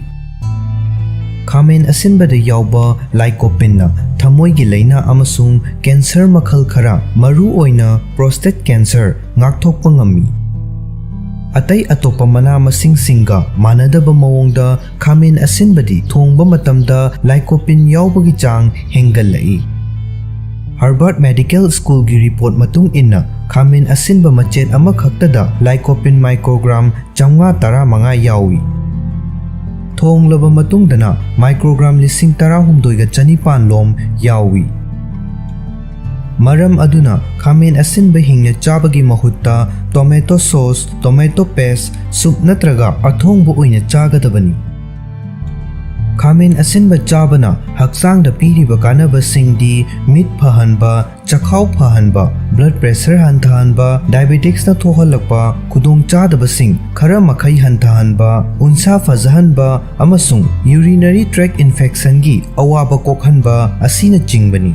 ꯈꯥꯃꯦꯟ ꯑꯁꯤꯟꯕꯗ ꯌꯥꯎꯕ lycopeneꯅ ꯊꯃꯣꯏꯒꯤ ꯂꯥꯏꯅꯥ ꯑꯃꯁꯨꯡ cancer ꯃꯈꯜ ꯈꯔ, ꯃꯔꯨꯑꯣꯏꯅ prostate cancer, ꯉꯥꯛꯊꯣꯛꯄ ꯉꯝꯃꯤ꯫ ꯑꯇꯩ ꯑꯇꯣꯞꯄ ꯃꯅꯥ ꯃꯁꯤꯡꯁꯤꯡꯒ ꯃꯥꯟꯅꯗꯕ ꯃꯑꯣꯡꯗ ꯈꯥꯃꯦꯟ ꯑꯁꯤꯟꯕꯗꯤ ꯊꯣꯡꯕ ꯃꯇꯝꯗ lycopene ꯌꯥꯎꯕꯒꯤ ꯆꯥꯡ ꯍꯦꯟꯒꯠꯂꯛꯏ꯫ Harvard Medical Schoolꯒꯤ report ꯃꯇꯨꯡ ꯏꯟꯅ, ꯈꯥꯃꯦꯟ ꯑꯁꯤꯟꯕ ꯃꯆꯦꯠ ꯑꯃꯈꯛꯇꯗ lycopene microgram ꯆꯥꯝꯃꯉꯥ ꯇꯔꯥꯃꯉꯥ ꯌꯥꯎꯏ꯫ ꯊꯣꯡꯂꯕ ꯃꯇꯨꯡꯗꯅ microgram ꯂꯤꯁꯤꯡ ꯇꯔꯥꯍꯨꯝꯗꯣꯏꯒ ꯆꯅꯤꯄꯥꯟ ꯂꯣꯝ ꯌꯥꯎꯏ꯫ ꯃꯔꯝ ꯑꯗꯨꯅ, ꯈꯥꯃꯦꯟ ꯑꯁꯤꯟꯕ ꯍꯤꯡꯅ ꯆꯥꯕꯒꯤ ꯃꯍꯨꯠꯇ tomato sauce, tomato paste, soup ꯅꯠꯇ꯭ꯔꯒ ꯑꯊꯣꯡꯕ ꯑꯣꯏꯅ ꯆꯥꯒꯗꯕꯅꯤ꯫ ꯈꯥꯃꯦꯟ ꯑꯁꯤꯟꯕ ꯆꯥꯕꯅ ꯍꯛꯆꯥꯡꯗ ꯄꯤꯔꯤꯕ ꯀꯥꯟꯅꯕꯁꯤꯡꯗꯤ ꯃꯤꯠ ꯐꯍꯟꯕ, ꯆꯈꯥꯎ ꯐꯍꯟꯕ, blood pressure ꯍꯟꯊꯍꯟꯕ, diabeticsꯅ ꯊꯣꯛꯍꯜꯂꯛꯄ ꯈꯨꯗꯣꯡꯆꯥꯗꯕꯁꯤꯡ ꯈꯔ ꯃꯈꯩ ꯍꯟꯊꯍꯟꯕ, ꯎꯟꯁꯥ ꯐꯖꯍꯟꯕ ꯑꯃꯁꯨꯡ urinary tract infectionꯒꯤ ꯑꯋꯥꯕ ꯀꯣꯛꯍꯟꯕ ꯑꯁꯤꯅꯆꯤꯡꯕꯅꯤ꯫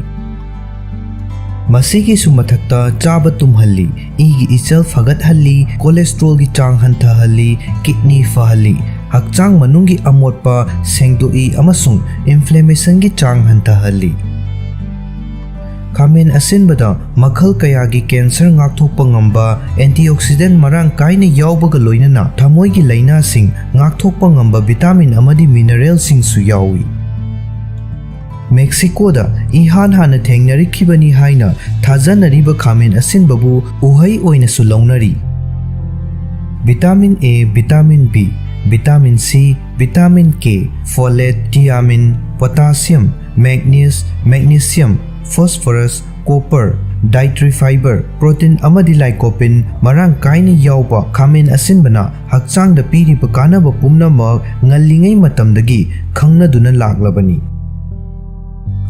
ꯃꯁꯤꯒꯤꯁꯨ ꯃꯊꯛꯇ, ꯆꯥꯕ ꯇꯨꯝꯍꯜꯂꯤ, ꯏꯒꯤ ꯏꯆꯦꯜ ꯐꯒꯠꯍꯜꯂꯤ, cholesterolꯒꯤ ꯆꯥꯡ ꯍꯟꯊꯍꯜꯂꯤ, kidney ꯐꯍꯜꯂꯤ, ꯍꯛꯆꯥꯡ ꯃꯅꯨꯡꯒꯤ ꯑꯃꯣꯠꯄ ꯁꯦꯡꯗꯣꯛꯏ ꯑꯃꯁꯨꯡ inflammationꯒꯤ ꯆꯥꯡ ꯍꯟꯊꯍꯜꯂꯤ꯫ ꯈꯥꯃꯦꯟ ꯑꯁꯤꯟꯕꯗ ꯃꯈꯜ ꯀꯌꯥꯒꯤ cancer ꯉꯥꯛꯊꯣꯛꯄ ꯉꯝꯕ antioxidant ꯃꯔꯥꯡ ꯀꯥꯏꯅ ꯌꯥꯎꯕꯒ ꯂꯣꯏꯅꯅ ꯊꯃꯣꯏꯒꯤ ꯂꯥꯏꯅꯥꯁꯤꯡ ꯉꯥꯛꯊꯣꯛꯄ ꯉꯝꯕ vitamin ꯑꯃꯗꯤ mineralꯁꯤꯡꯁꯨ ꯌꯥꯎꯏ꯫ ꯃꯦꯛꯁꯤꯀꯣꯗ ꯏꯍꯥꯟ ꯍꯥꯟꯅ ꯊꯦꯡꯅꯔꯛꯈꯤꯕꯅꯤ ꯍꯥꯏꯅ ꯊꯥꯖꯅꯔꯤꯕ ꯈꯥꯃꯦꯟ ꯑꯁꯤꯟꯕꯕꯨ ꯎꯍꯩ ꯑꯣꯏꯅꯁꯨ ꯂꯧꯅꯔꯤ꯫ Vitamin A, vitamin B, vitamin C, vitamin K, folate, thiamine, potassium, manganese, magnesium, phosphorus, copper, dietary fiber, protein ꯑꯃꯗꯤ lycopene ꯃꯔꯥꯡ ꯀꯥꯏꯅ ꯌꯥꯎꯕ ꯈꯥꯃꯦꯟ ꯑꯁꯤꯟꯕꯅ ꯍꯛꯆꯥꯡꯗ ꯄꯤꯔꯤꯕ ꯀꯥꯟꯅꯕ ꯄꯨꯝꯅꯃꯛ ꯉꯜꯂꯤꯉꯩ ꯃꯇꯝꯗꯒꯤ ꯈꯪꯅꯗꯨꯅ ꯂꯥꯛꯂꯕꯅꯤ꯫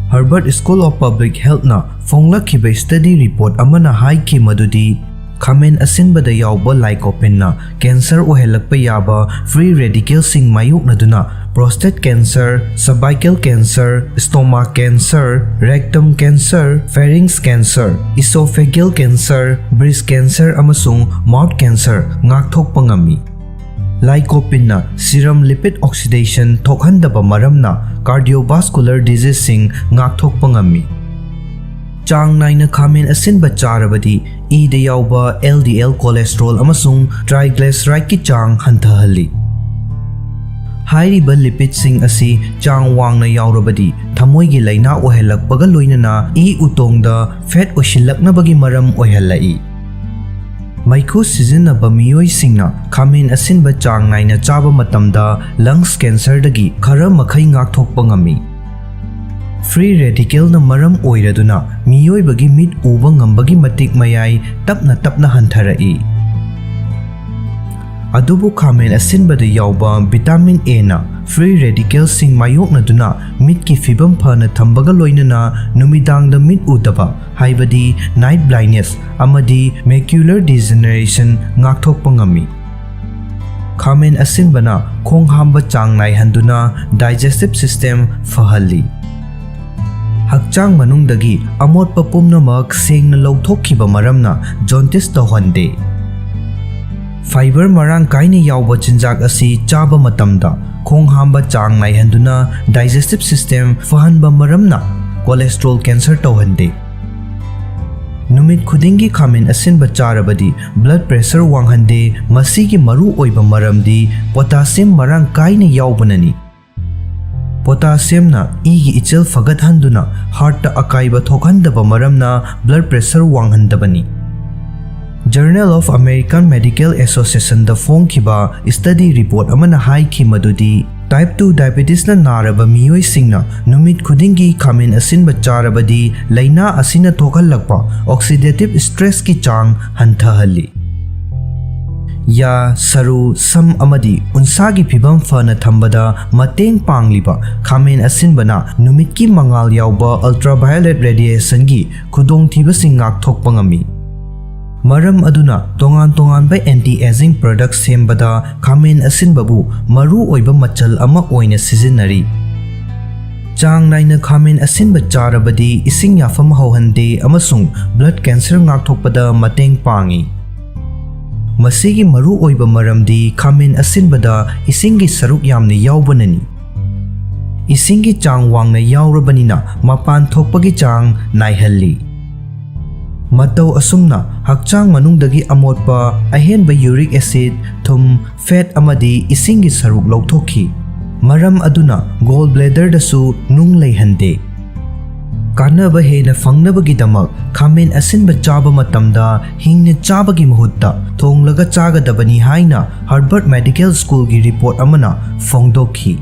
Harvard School of Public Healthꯅ ꯐꯣꯡꯂꯛꯈꯤꯕ study report ꯑꯃꯅ ꯍꯥꯏꯈꯤ ꯃꯗꯨꯗꯤ, ꯈꯥꯃꯦꯟ ꯑꯁꯤꯟꯕꯗ ꯌꯥꯎꯕ lycopeneꯅ cancer ꯑꯣꯏꯍꯜꯂꯛꯄ ꯌꯥꯕ free radicalꯁꯤꯡ ꯃꯥꯌꯣꯛꯅꯗꯨꯅ prostate cancer, cervical cancer, stomach cancer, rectum cancer, pharynx cancer, esophageal cancer, breast cancer ꯑꯃꯁꯨꯡ mouth cancer ꯉꯥꯛꯊꯣꯛꯄ ꯉꯝꯃꯤ꯫ Lycopeneꯅ serum lipid oxidation ꯊꯣꯛꯍꯟꯗꯕ ꯃꯔꯝꯅ cardiovascular diseaseꯁꯤꯡ ꯉꯥꯛꯊꯣꯛꯄ ꯉꯝꯃꯤ꯫ ꯆꯥꯡ ꯅꯥꯏꯅ ꯈꯥꯃꯦꯟ ꯑꯁꯤꯟꯕ ꯆꯥꯔꯕꯗꯤ ꯏꯗ ꯌꯥꯎꯕ LDL cholesterol ꯑꯃꯁꯨꯡ triglycerideꯀꯤ ꯆꯥꯡ ꯍꯟꯊꯍꯜꯂꯤ꯫ ꯍꯥꯏꯔꯤꯕ ꯂꯤꯄꯤꯗꯁꯤꯡ ꯑꯁꯤ ꯆꯥꯡ ꯋꯥꯡꯅ ꯌꯥꯎꯔꯕꯗꯤ ꯊꯃꯣꯏꯒꯤ ꯂꯥꯏꯅꯥ ꯑꯣꯏꯍꯜꯂꯛꯄꯒ ꯂꯣꯏꯅꯅ ꯏ ꯎꯇꯣꯡꯗ ꯐꯦꯠ ꯑꯣꯏꯁꯤꯜꯂꯛꯅꯕꯒꯤ ꯃꯔꯝ ꯑꯣꯏꯍꯜꯂꯛꯏ꯫ ꯃꯩꯈꯨ ꯁꯤꯖꯤꯟꯅꯕ ꯃꯤꯑꯣꯏꯁꯤꯡꯅ ꯈꯥꯃꯦꯟ ꯑꯁꯤꯟꯕ ꯆꯥꯡ ꯅꯥꯏꯅ ꯆꯥꯕ ꯃꯇꯝꯗ ꯂꯪꯁ ꯀꯦꯟꯁꯔꯗꯒꯤ ꯈꯔ ꯃꯈꯩ ꯉꯥꯛꯊꯣꯛꯄ ꯉꯝꯃꯤ꯫ ꯐ꯭ꯔꯤ ꯔꯦꯗꯤꯀꯦꯜꯅ ꯃꯔꯝ ꯑꯣꯏꯔꯗꯨꯅ ꯃꯤꯑꯣꯏꯕꯒꯤ ꯃꯤꯠ ꯎꯕ ꯉꯝꯕꯒꯤ ꯃꯇꯤꯛ ꯃꯌꯥꯏ ꯇꯞꯅ ꯇꯞꯅ ꯍꯟꯊꯔꯛꯏ꯫ ꯑꯗꯨꯕꯨ ꯈꯥꯃꯦꯟ ꯑꯁꯤꯟꯕꯗ ꯌꯥꯎꯕ ꯚꯤꯇꯥꯃꯤꯟ ꯑꯦꯅ ꯐ꯭ꯔꯤ ꯔꯦꯗꯤꯀꯦꯜꯁꯤꯡ ꯃꯥꯌꯣꯛꯅꯗꯨꯅ ꯃꯤꯠꯀꯤ ꯐꯤꯕꯝ ꯐꯅ ꯊꯝꯕꯒ ꯂꯣꯏꯅꯅ ꯅꯨꯃꯤꯗꯥꯡꯗ ꯃꯤꯠ ꯎꯗꯕ, ꯍꯥꯏꯕꯗꯤ ꯅꯥꯏꯠ ꯕ꯭ꯂꯥꯏꯟꯗꯅꯦꯁ ꯑꯃꯗꯤ ꯃꯦꯀ꯭ꯌꯨꯂꯔ ꯗꯤꯖꯦꯅꯔꯦꯁꯟ ꯉꯥꯛꯊꯣꯛꯄ ꯉꯝꯃꯤ꯫ ꯈꯥꯃꯦꯟ ꯑꯁꯤꯟꯕꯅ ꯈꯣꯡ ꯍꯥꯝꯕ ꯆꯥꯡ ꯅꯥꯏꯍꯟꯗꯨꯅ ꯗꯥꯏꯖꯦꯁꯇꯤꯚ ꯁꯤꯁꯇꯦꯝ ꯐꯍꯜꯂꯤ꯫ ꯍꯛꯆꯥꯡ ꯃꯅꯨꯡꯗꯒꯤ ꯑꯃꯣꯠꯄ ꯄꯨꯝꯅꯃꯛ ꯁꯦꯡꯅ ꯂꯧꯊꯣꯛꯈꯤꯕ ꯃꯔꯝꯅ ꯖꯣꯟꯇꯤꯁ ꯇꯧꯍꯟꯗꯦ꯫ ꯐꯥꯏꯕꯔ ꯃꯔꯥꯡ ꯀꯥꯏꯅ ꯌꯥꯎꯕ ꯆꯤꯟꯖꯥꯛ ꯑꯁꯤ ꯆꯥꯕ ꯃꯇꯝꯗ ꯈꯣꯡ ꯍꯥꯝꯕ ꯆꯥꯡ ꯅꯥꯏꯍꯟꯗꯨꯅ ꯗꯥꯏꯖꯦꯁꯇꯤꯚ ꯁꯤꯁꯇꯦꯝ ꯐꯍꯟꯕ ꯃꯔꯝꯅ ꯀꯣꯂꯦꯁꯇ꯭ꯔꯣꯜ ꯀꯦꯟꯁꯔ ꯇꯧꯍꯟꯗꯦ꯫ ꯅꯨꯃꯤꯠ ꯈꯨꯗꯤꯡꯒꯤ ꯈꯥꯃꯦꯟ ꯑꯁꯤꯟꯕ ꯆꯥꯔꯕꯗꯤ ꯕ꯭ꯂꯗ ꯄ꯭ꯔꯦꯁꯔ ꯋꯥꯡꯍꯟꯗꯦ꯫ ꯃꯁꯤꯒꯤ ꯃꯔꯨ ꯑꯣꯏꯕ ꯃꯔꯝꯗꯤ ꯄꯣꯇꯥꯁꯤꯌꯝ ꯃꯔꯥꯡ ꯀꯥꯏꯅ ꯌꯥꯎꯕꯅꯅꯤ꯫ ꯄꯣꯇꯥꯁꯤꯌꯝꯅ ꯏꯒꯤ ꯏꯆꯦꯜ ꯐꯒꯠꯍꯟꯗꯨꯅ ꯍꯥꯔꯠꯇ ꯑꯀꯥꯏꯕ ꯊꯣꯛꯍꯟꯗꯕ ꯃꯔꯝꯅ ꯕ꯭ꯂꯗ ꯄ꯭ꯔꯦꯁꯔ ꯋꯥꯡꯍꯟꯗꯕꯅꯤ꯫ ꯖꯔꯅꯦꯜ ꯑꯣꯐ ꯑꯃꯦꯔꯤꯀꯥꯟ ꯃꯦꯗꯤꯀꯦꯜ ꯑꯦꯁꯣꯁꯤꯌꯦꯁꯟꯗ ꯐꯣꯡꯈꯤꯕ ꯁ꯭ꯇꯗꯤ ꯔꯤꯄꯣꯔꯠ ꯑꯃꯅ ꯍꯥꯏꯈꯤ ꯃꯗꯨꯗꯤ ꯇꯥꯏꯞ ꯇꯨ ꯗꯥꯏꯕꯦꯇꯤꯁꯅ ꯅꯥꯔꯕ ꯃꯤꯑꯣꯏꯁꯤꯡꯅ ꯅꯨꯃꯤꯠ ꯈꯨꯗꯤꯡꯒꯤ ꯈꯥꯃꯦꯟ ꯑꯁꯤꯟꯕ ꯆꯥꯔꯕꯗꯤ ꯂꯥꯏꯅꯥ ꯑꯁꯤꯅ ꯊꯣꯛꯍꯜꯂꯛꯄ ꯑꯣꯛꯁꯤꯗꯦꯇꯤꯚ ꯁ꯭ꯇ꯭ꯔꯦꯁꯀꯤ ꯆꯥꯡ ꯍꯟꯊꯍꯜꯂꯤ꯫ ꯌꯥ, ꯁꯔꯨ, ꯁꯝ ꯑꯃꯗꯤ ꯎꯟꯁꯥꯒꯤ ꯐꯤꯕꯝ ꯐꯅ ꯊꯝꯕꯗ ꯃꯇꯦꯡ ꯄꯥꯡꯂꯤꯕ ꯈꯥꯃꯦꯟ ꯑꯁꯤꯟꯕꯅ ꯅꯨꯃꯤꯠꯀꯤ ꯃꯉꯥꯜ ꯌꯥꯎꯕ ꯑꯜꯇ꯭ꯔꯥꯚꯥꯏꯑꯣꯂꯦꯠ ꯔꯦꯗꯤꯌꯦꯁꯟꯒꯤ ꯈꯨꯗꯣꯡꯊꯤꯕꯁꯤꯡ ꯉꯥꯛꯊꯣꯛꯄ ꯉꯝꯃꯤ꯫ ꯃꯔꯝ ꯑꯗꯨꯅ ꯇꯣꯉꯥꯟ ꯇꯣꯉꯥꯟꯕ ꯑꯦꯟꯇꯤ ꯑꯦꯖꯤꯡ ꯄ꯭ꯔꯗꯛ ꯁꯦꯝꯕꯗ ꯈꯥꯃꯦꯟ ꯑꯁꯤꯟꯕꯕꯨ ꯃꯔꯨ ꯑꯣꯏꯕ ꯃꯆꯜ ꯑꯃ ꯑꯣꯏꯅ ꯁꯤꯖꯤꯟꯅꯔꯤ꯫ ꯆꯥꯡ ꯅꯥꯏꯅ ꯈꯥꯃꯦꯟ ꯑꯁꯤꯟꯕ ꯆꯥꯔꯕꯗꯤ ꯏꯁꯤꯡ ꯌꯥꯐꯝ ꯍꯧꯍꯟꯗꯦ ꯑꯃꯁꯨꯡ ꯕ꯭ꯂꯗ ꯀꯦꯟꯁꯔ ꯉꯥꯛꯊꯣꯛꯄꯗ ꯃꯇꯦꯡ ꯄꯥꯡꯏ꯫ ꯃꯁꯤꯒꯤ ꯃꯔꯨ ꯑꯣꯏꯕ ꯃꯔꯝꯗꯤ ꯈꯥꯃꯦꯟ ꯑꯁꯤꯟꯕꯗ ꯏꯁꯤꯡꯒꯤ ꯁꯔꯨꯛ ꯌꯥꯝꯅ ꯌꯥꯎꯕꯅꯅꯤ꯫ ꯏꯁꯤꯡꯒꯤ ꯆꯥꯡ ꯋꯥꯡꯅ ꯌꯥꯎꯔꯕꯅꯤꯅ ꯃꯄꯥꯟ ꯊꯣꯛꯄꯒꯤ ꯆꯥꯡ ꯅꯥꯏꯍꯜꯂꯤ꯫ ꯃꯇꯧ ꯑꯁꯨꯝꯅ ꯍꯛꯆꯥꯡ ꯃꯅꯨꯡꯗꯒꯤ ꯑꯃꯣꯠꯄ, ꯑꯍꯦꯟꯕ ꯌꯨꯔꯤꯛ ꯑꯦꯁꯤꯗ, ꯊꯨꯝ, ꯐꯦꯠ ꯑꯃꯗꯤ ꯏꯁꯤꯡꯒꯤ ꯁꯔꯨꯛ ꯂꯧꯊꯣꯛꯈꯤ꯫ ꯃꯔꯝ ꯑꯗꯨꯅ gall bladderꯗꯁꯨ ꯅꯨꯡ ꯂꯩꯍꯟꯗꯦ꯫ ꯀꯥꯟꯅꯕ ꯍꯦꯟꯅ ꯐꯪꯅꯕꯒꯤꯗꯃꯛ ꯈꯥꯃꯦꯟ ꯑꯁꯤꯟꯕ ꯆꯥꯕ ꯃꯇꯝꯗ ꯍꯤꯡꯅ ꯆꯥꯕꯒꯤ ꯃꯍꯨꯠꯇ ꯊꯣꯡꯂꯒ ꯆꯥꯒꯗꯕꯅꯤ ꯍꯥꯏꯅ Harvard Medical Schoolꯒꯤ report ꯑꯃꯅ ꯐꯣꯡꯗꯣꯛꯈꯤ꯫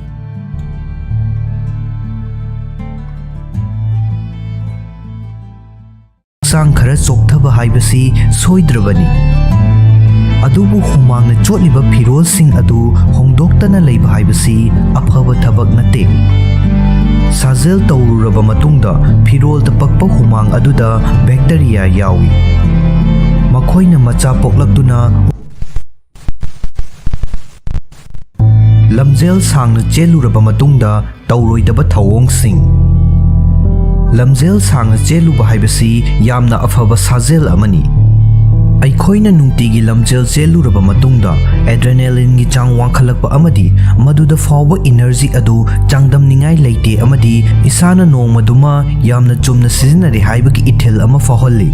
ꯍꯛꯆꯥꯡ ꯈꯔ ꯆꯣꯛꯊꯕ ꯍꯥꯏꯕꯁꯤ ꯁꯣꯏꯗ꯭ꯔꯕꯅꯤ꯫ ꯑꯗꯨꯕꯨ ꯍꯨꯃꯥꯡꯅ ꯆꯣꯠꯂꯤꯕ ꯐꯤꯔꯣꯜꯁꯤꯡ ꯑꯗꯨ ꯍꯣꯡꯗꯣꯛꯇꯅ ꯂꯩꯕ ꯍꯥꯏꯕꯁꯤ ꯑꯐꯕ ꯊꯕꯛ ꯅꯠꯇꯦ꯫ ꯁꯥꯖꯦꯜ ꯇꯧꯔꯨꯔꯕ ꯃꯇꯨꯡꯗ ꯐꯤꯔꯣꯜꯗ ꯄꯛꯄ ꯍꯨꯃꯥꯡ ꯑꯗꯨꯗ bacteria ꯌꯥꯎꯏ꯫ ꯃꯈꯣꯏꯅ ꯃꯆꯥ ꯄꯣꯛꯂꯛꯇꯨꯅ ꯂꯝꯖꯦꯜ ꯁꯥꯡꯅ ꯆꯦꯜꯂꯨꯔꯕ ꯃꯇꯨꯡꯗ ꯇꯧꯔꯣꯏꯗꯕ ꯊꯧꯑꯣꯡꯁꯤꯡ꯫ ꯂꯝꯖꯦꯜ ꯁꯥꯡꯅ ꯆꯦꯜꯂꯨꯕ ꯍꯥꯏꯕꯁꯤ ꯌꯥꯝꯅ ꯑꯐꯕ ꯁꯥꯖꯦꯜ ꯑꯃꯅꯤ꯫ ꯑꯩꯈꯣꯏꯅ ꯅꯨꯡꯇꯤꯒꯤ ꯂꯝꯖꯦꯜ ꯆꯦꯜꯂꯨꯔꯕ ꯃꯇꯨꯡꯗ adrenalineꯒꯤ ꯆꯥꯡ ꯋꯥꯡꯈꯠꯂꯛꯄ ꯑꯃꯗꯤ ꯃꯗꯨꯗ ꯐꯥꯎꯕ energy ꯑꯗꯨ ꯆꯥꯡꯗꯝꯅꯤꯡꯉꯥꯏ ꯂꯩꯇꯦ ꯑꯃꯗꯤ ꯏꯁꯥꯅ ꯅꯣꯡꯃꯗꯨꯃ ꯌꯥꯝꯅ ꯆꯨꯝꯅ ꯁꯤꯖꯤꯟꯅꯔꯦ ꯍꯥꯏꯕꯒꯤ ꯏꯊꯤꯜ ꯑꯃ ꯐꯥꯎꯍꯜꯂꯤ꯫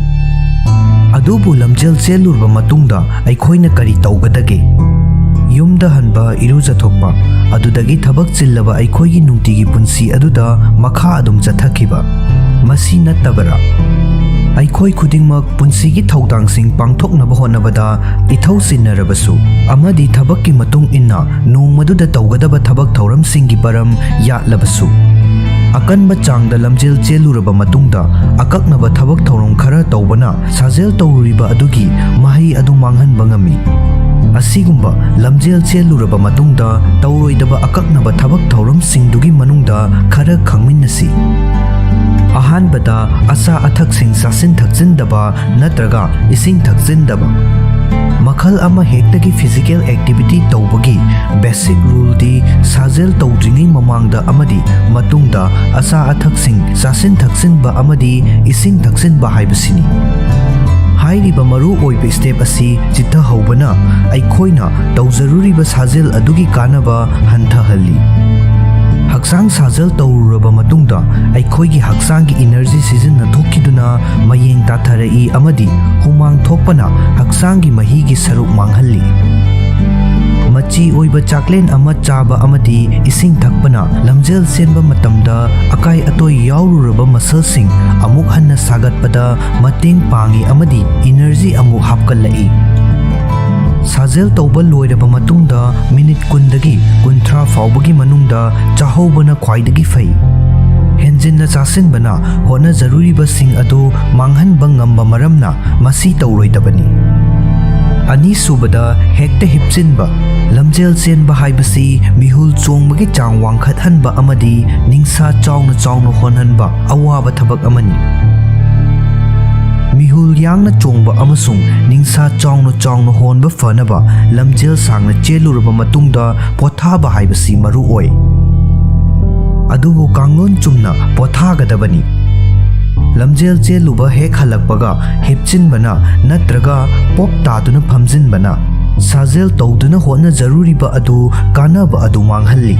ꯑꯗꯨꯕꯨ ꯂꯝꯖꯦꯜ ꯆꯦꯜꯂꯨꯔꯕ ꯃꯇꯨꯡꯗ ꯑꯩꯈꯣꯏꯅ ꯀꯔꯤ ꯇꯧꯒꯗꯒꯦ? ꯌꯨꯝꯗ ꯍꯟꯕ, ꯏꯔꯨꯖꯊꯣꯛꯄ, ꯑꯗꯨꯗꯒꯤ ꯊꯕꯛ ꯆꯤꯜꯂꯕ ꯑꯩꯈꯣꯏꯒꯤ ꯅꯨꯡꯇꯤꯒꯤ ꯄꯨꯟꯁꯤ ꯑꯗꯨꯗ ꯃꯈꯥ ꯑꯗꯨꯝ ꯆꯠꯊꯈꯤꯕ꯫ ꯃꯁꯤ ꯅꯠꯇꯕꯔꯥ? ꯑꯩꯈꯣꯏ ꯈꯨꯗꯤꯡꯃꯛ ꯄꯨꯟꯁꯤꯒꯤ ꯊꯧꯗꯥꯡꯁꯤꯡ ꯄꯥꯡꯊꯣꯛꯅꯕ ꯍꯣꯠꯅꯕꯗ ꯏꯊꯧ ꯆꯤꯟꯅꯔꯕꯁꯨ ꯑꯃꯗꯤ ꯊꯕꯛꯀꯤ ꯃꯇꯨꯡ ꯏꯟꯅ ꯅꯣꯡꯃꯗꯨꯗ ꯇꯧꯒꯗꯕ ꯊꯕꯛ ꯊꯧꯔꯝꯁꯤꯡꯒꯤ ꯃꯔꯝ ꯌꯥꯠꯂꯕꯁꯨ, ꯑꯀꯟꯕ ꯆꯥꯡꯗ ꯂꯝꯖꯦꯜ ꯆꯦꯜꯂꯨꯔꯕ ꯃꯇꯨꯡꯗ ꯑꯀꯛꯅꯕ ꯊꯕꯛ ꯊꯧꯔꯝ ꯈꯔ ꯇꯧꯕꯅ ꯁꯥꯖꯦꯜ ꯇꯧꯔꯨꯔꯤꯕ ꯑꯗꯨꯒꯤ ꯃꯍꯩ ꯑꯗꯨ ꯃꯥꯡꯍꯟꯕ ꯉꯝꯃꯤ꯫ ꯑꯁꯤꯒꯨꯝꯕ ꯂꯝꯖꯦꯜ ꯆꯦꯜꯂꯨꯔꯕ ꯃꯇꯨꯡꯗ ꯇꯧꯔꯣꯏꯗꯕ ꯑꯀꯛꯅꯕ ꯊꯕꯛ ꯊꯧꯔꯝꯁꯤꯡꯗꯨꯒꯤ ꯃꯅꯨꯡꯗ ꯈꯔ ꯈꯪꯃꯤꯟꯅꯁꯤ꯫ ꯑꯍꯥꯟꯕꯗ, ꯑꯆꯥ ꯑꯊꯛꯁꯤꯡ ꯆꯥꯁꯤꯟ ꯊꯛꯆꯤꯟꯗꯕ ꯅꯠꯇ꯭ꯔꯒ ꯏꯁꯤꯡ ꯊꯛꯆꯤꯟꯗꯕ꯫ ꯃꯈꯜ ꯑꯃ ꯍꯦꯛꯇꯒꯤ physical activity ꯇꯧꯕꯒꯤ basic ruleꯗꯤ ꯁꯥꯖꯦꯜ ꯇꯧꯗ꯭ꯔꯤꯉꯩ ꯃꯃꯥꯡꯗ ꯑꯃꯗꯤ ꯃꯇꯨꯡꯗ ꯑꯆꯥ ꯑꯊꯛꯁꯤꯡ ꯆꯥꯁꯤꯟ ꯊꯛꯆꯤꯟꯕ ꯑꯃꯗꯤ ꯏꯁꯤꯡ ꯊꯛꯆꯤꯟꯕ ꯍꯥꯏꯕꯁꯤꯅꯤ꯫ ꯍꯥꯏꯔꯤꯕ ꯃꯔꯨ ꯑꯣꯏꯕ step ꯑꯁꯤ ꯆꯤꯠꯊꯍꯧꯕꯅ ꯑꯩꯈꯣꯏꯅ ꯇꯧꯖꯔꯨꯔꯤꯕ ꯁꯥꯖꯦꯜ ꯑꯗꯨꯒꯤ ꯀꯥꯟꯅꯕ ꯍꯟꯊꯍꯜꯂꯤ꯫ ꯍꯛꯆꯥꯡ ꯁꯥꯖꯦꯜ ꯇꯧꯔꯨꯔꯕ ꯃꯇꯨꯡꯗ ꯑꯩꯈꯣꯏꯒꯤ ꯍꯛꯆꯥꯡꯒꯤ energy ꯁꯤꯖꯤꯟꯅꯊꯣꯛꯈꯤꯗꯨꯅ ꯃꯌꯦꯡ ꯇꯥꯊꯔꯛꯏ ꯑꯃꯗꯤ ꯍꯨꯃꯥꯡ ꯊꯣꯛꯄꯅ ꯍꯛꯆꯥꯡꯒꯤ ꯃꯍꯤꯒꯤ ꯁꯔꯨꯛ ꯃꯥꯡꯍꯜꯂꯤ꯫ ꯃꯆꯤ ꯃꯆꯤ ꯑꯣꯏꯕ ꯆꯥꯛꯂꯦꯟ ꯑꯃ ꯆꯥꯕ ꯑꯃꯗꯤ ꯏꯁꯤꯡ ꯊꯛꯄꯅ ꯂꯝꯖꯦꯜ ꯆꯦꯟꯕ ꯃꯇꯝꯗ ꯑꯀꯥꯏ ꯑꯇꯣꯏ ꯌꯥꯎꯔꯨꯔꯕ ꯃꯁꯜꯁꯤꯡ ꯑꯃꯨꯛ ꯍꯟꯅ ꯁꯥꯒꯠꯄꯗ ꯃꯇꯦꯡ ꯄꯥꯡꯏ ꯑꯃꯗꯤ ꯏꯅꯔꯖꯤ ꯑꯃꯨꯛ ꯍꯥꯞꯀꯠꯂꯛꯏ꯫ ꯁꯥꯖꯦꯜ ꯇꯧꯕ ꯂꯣꯏꯔꯕ ꯃꯇꯨꯡꯗ ꯃꯤꯅꯤꯠ ꯀꯨꯟꯗꯒꯤ ꯀꯨꯟꯊ꯭ꯔꯥ ꯐꯥꯎꯕꯒꯤ ꯃꯅꯨꯡꯗ ꯆꯥꯍꯧꯕꯅ ꯈ꯭ꯋꯥꯏꯗꯒꯤ ꯐꯩ꯫ ꯍꯦꯟꯖꯤꯟꯅ ꯆꯥꯁꯤꯟꯕꯅ ꯍꯣꯠꯅꯖꯔꯨꯔꯤꯕꯁꯤꯡ ꯑꯗꯨ ꯃꯥꯡꯍꯟꯕ ꯉꯝꯕ ꯃꯔꯝꯅ ꯃꯁꯤ ꯇꯧꯔꯣꯏꯗꯕꯅꯤ꯫ ꯑꯅꯤꯁꯨꯕꯗ, ꯍꯦꯛꯇ ꯍꯤꯞꯆꯤꯟꯕ꯫ ꯂꯝꯖꯦꯜ ꯆꯦꯟꯕ ꯍꯥꯏꯕꯁꯤ ꯃꯤꯍꯨꯜ ꯆꯣꯡꯕꯒꯤ ꯆꯥꯡ ꯋꯥꯡꯈꯠꯍꯟꯕ ꯑꯃꯗꯤ ꯅꯤꯡꯁꯥ ꯆꯥꯎꯅ ꯆꯥꯎꯅ ꯍꯣꯟꯍꯟꯕ ꯑꯋꯥꯕ ꯊꯕꯛ ꯑꯃꯅꯤ꯫ ꯃꯤꯍꯨꯜ ꯌꯥꯡꯅ ꯆꯣꯡꯕ ꯑꯃꯁꯨꯡ ꯅꯤꯡꯁꯥ ꯆꯥꯎꯅ ꯆꯥꯎꯅ ꯍꯣꯟꯕ ꯐꯅꯕ ꯂꯝꯖꯦꯜ ꯁꯥꯡꯅ ꯆꯦꯜꯂꯨꯔꯕ ꯃꯇꯨꯡꯗ ꯄꯣꯊꯥꯕ ꯍꯥꯏꯕꯁꯤ ꯃꯔꯨ ꯑꯣꯏ꯫ ꯑꯗꯨꯕꯨ ꯀꯥꯡꯂꯣꯟ ꯆꯨꯝꯅ ꯄꯣꯊꯥꯒꯗꯕꯅꯤ꯫ ꯂꯝꯖꯦꯜ ꯆꯦꯜꯂꯨꯕ ꯍꯦꯛ ꯍꯜꯂꯛꯄꯒ ꯍꯤꯞꯆꯤꯟꯕꯅ ꯅꯠꯇ꯭ꯔꯒ ꯄꯣꯞ ꯇꯥꯗꯨꯅ ꯐꯝꯖꯤꯟꯕꯅ ꯁꯥꯖꯦꯜ ꯇꯧꯗꯨꯅ ꯍꯣꯠꯅꯖꯔꯨꯔꯤꯕ ꯑꯗꯨ ꯀꯥꯟꯅꯕ ꯑꯗꯨ ꯃꯥꯡꯍꯜꯂꯤ꯫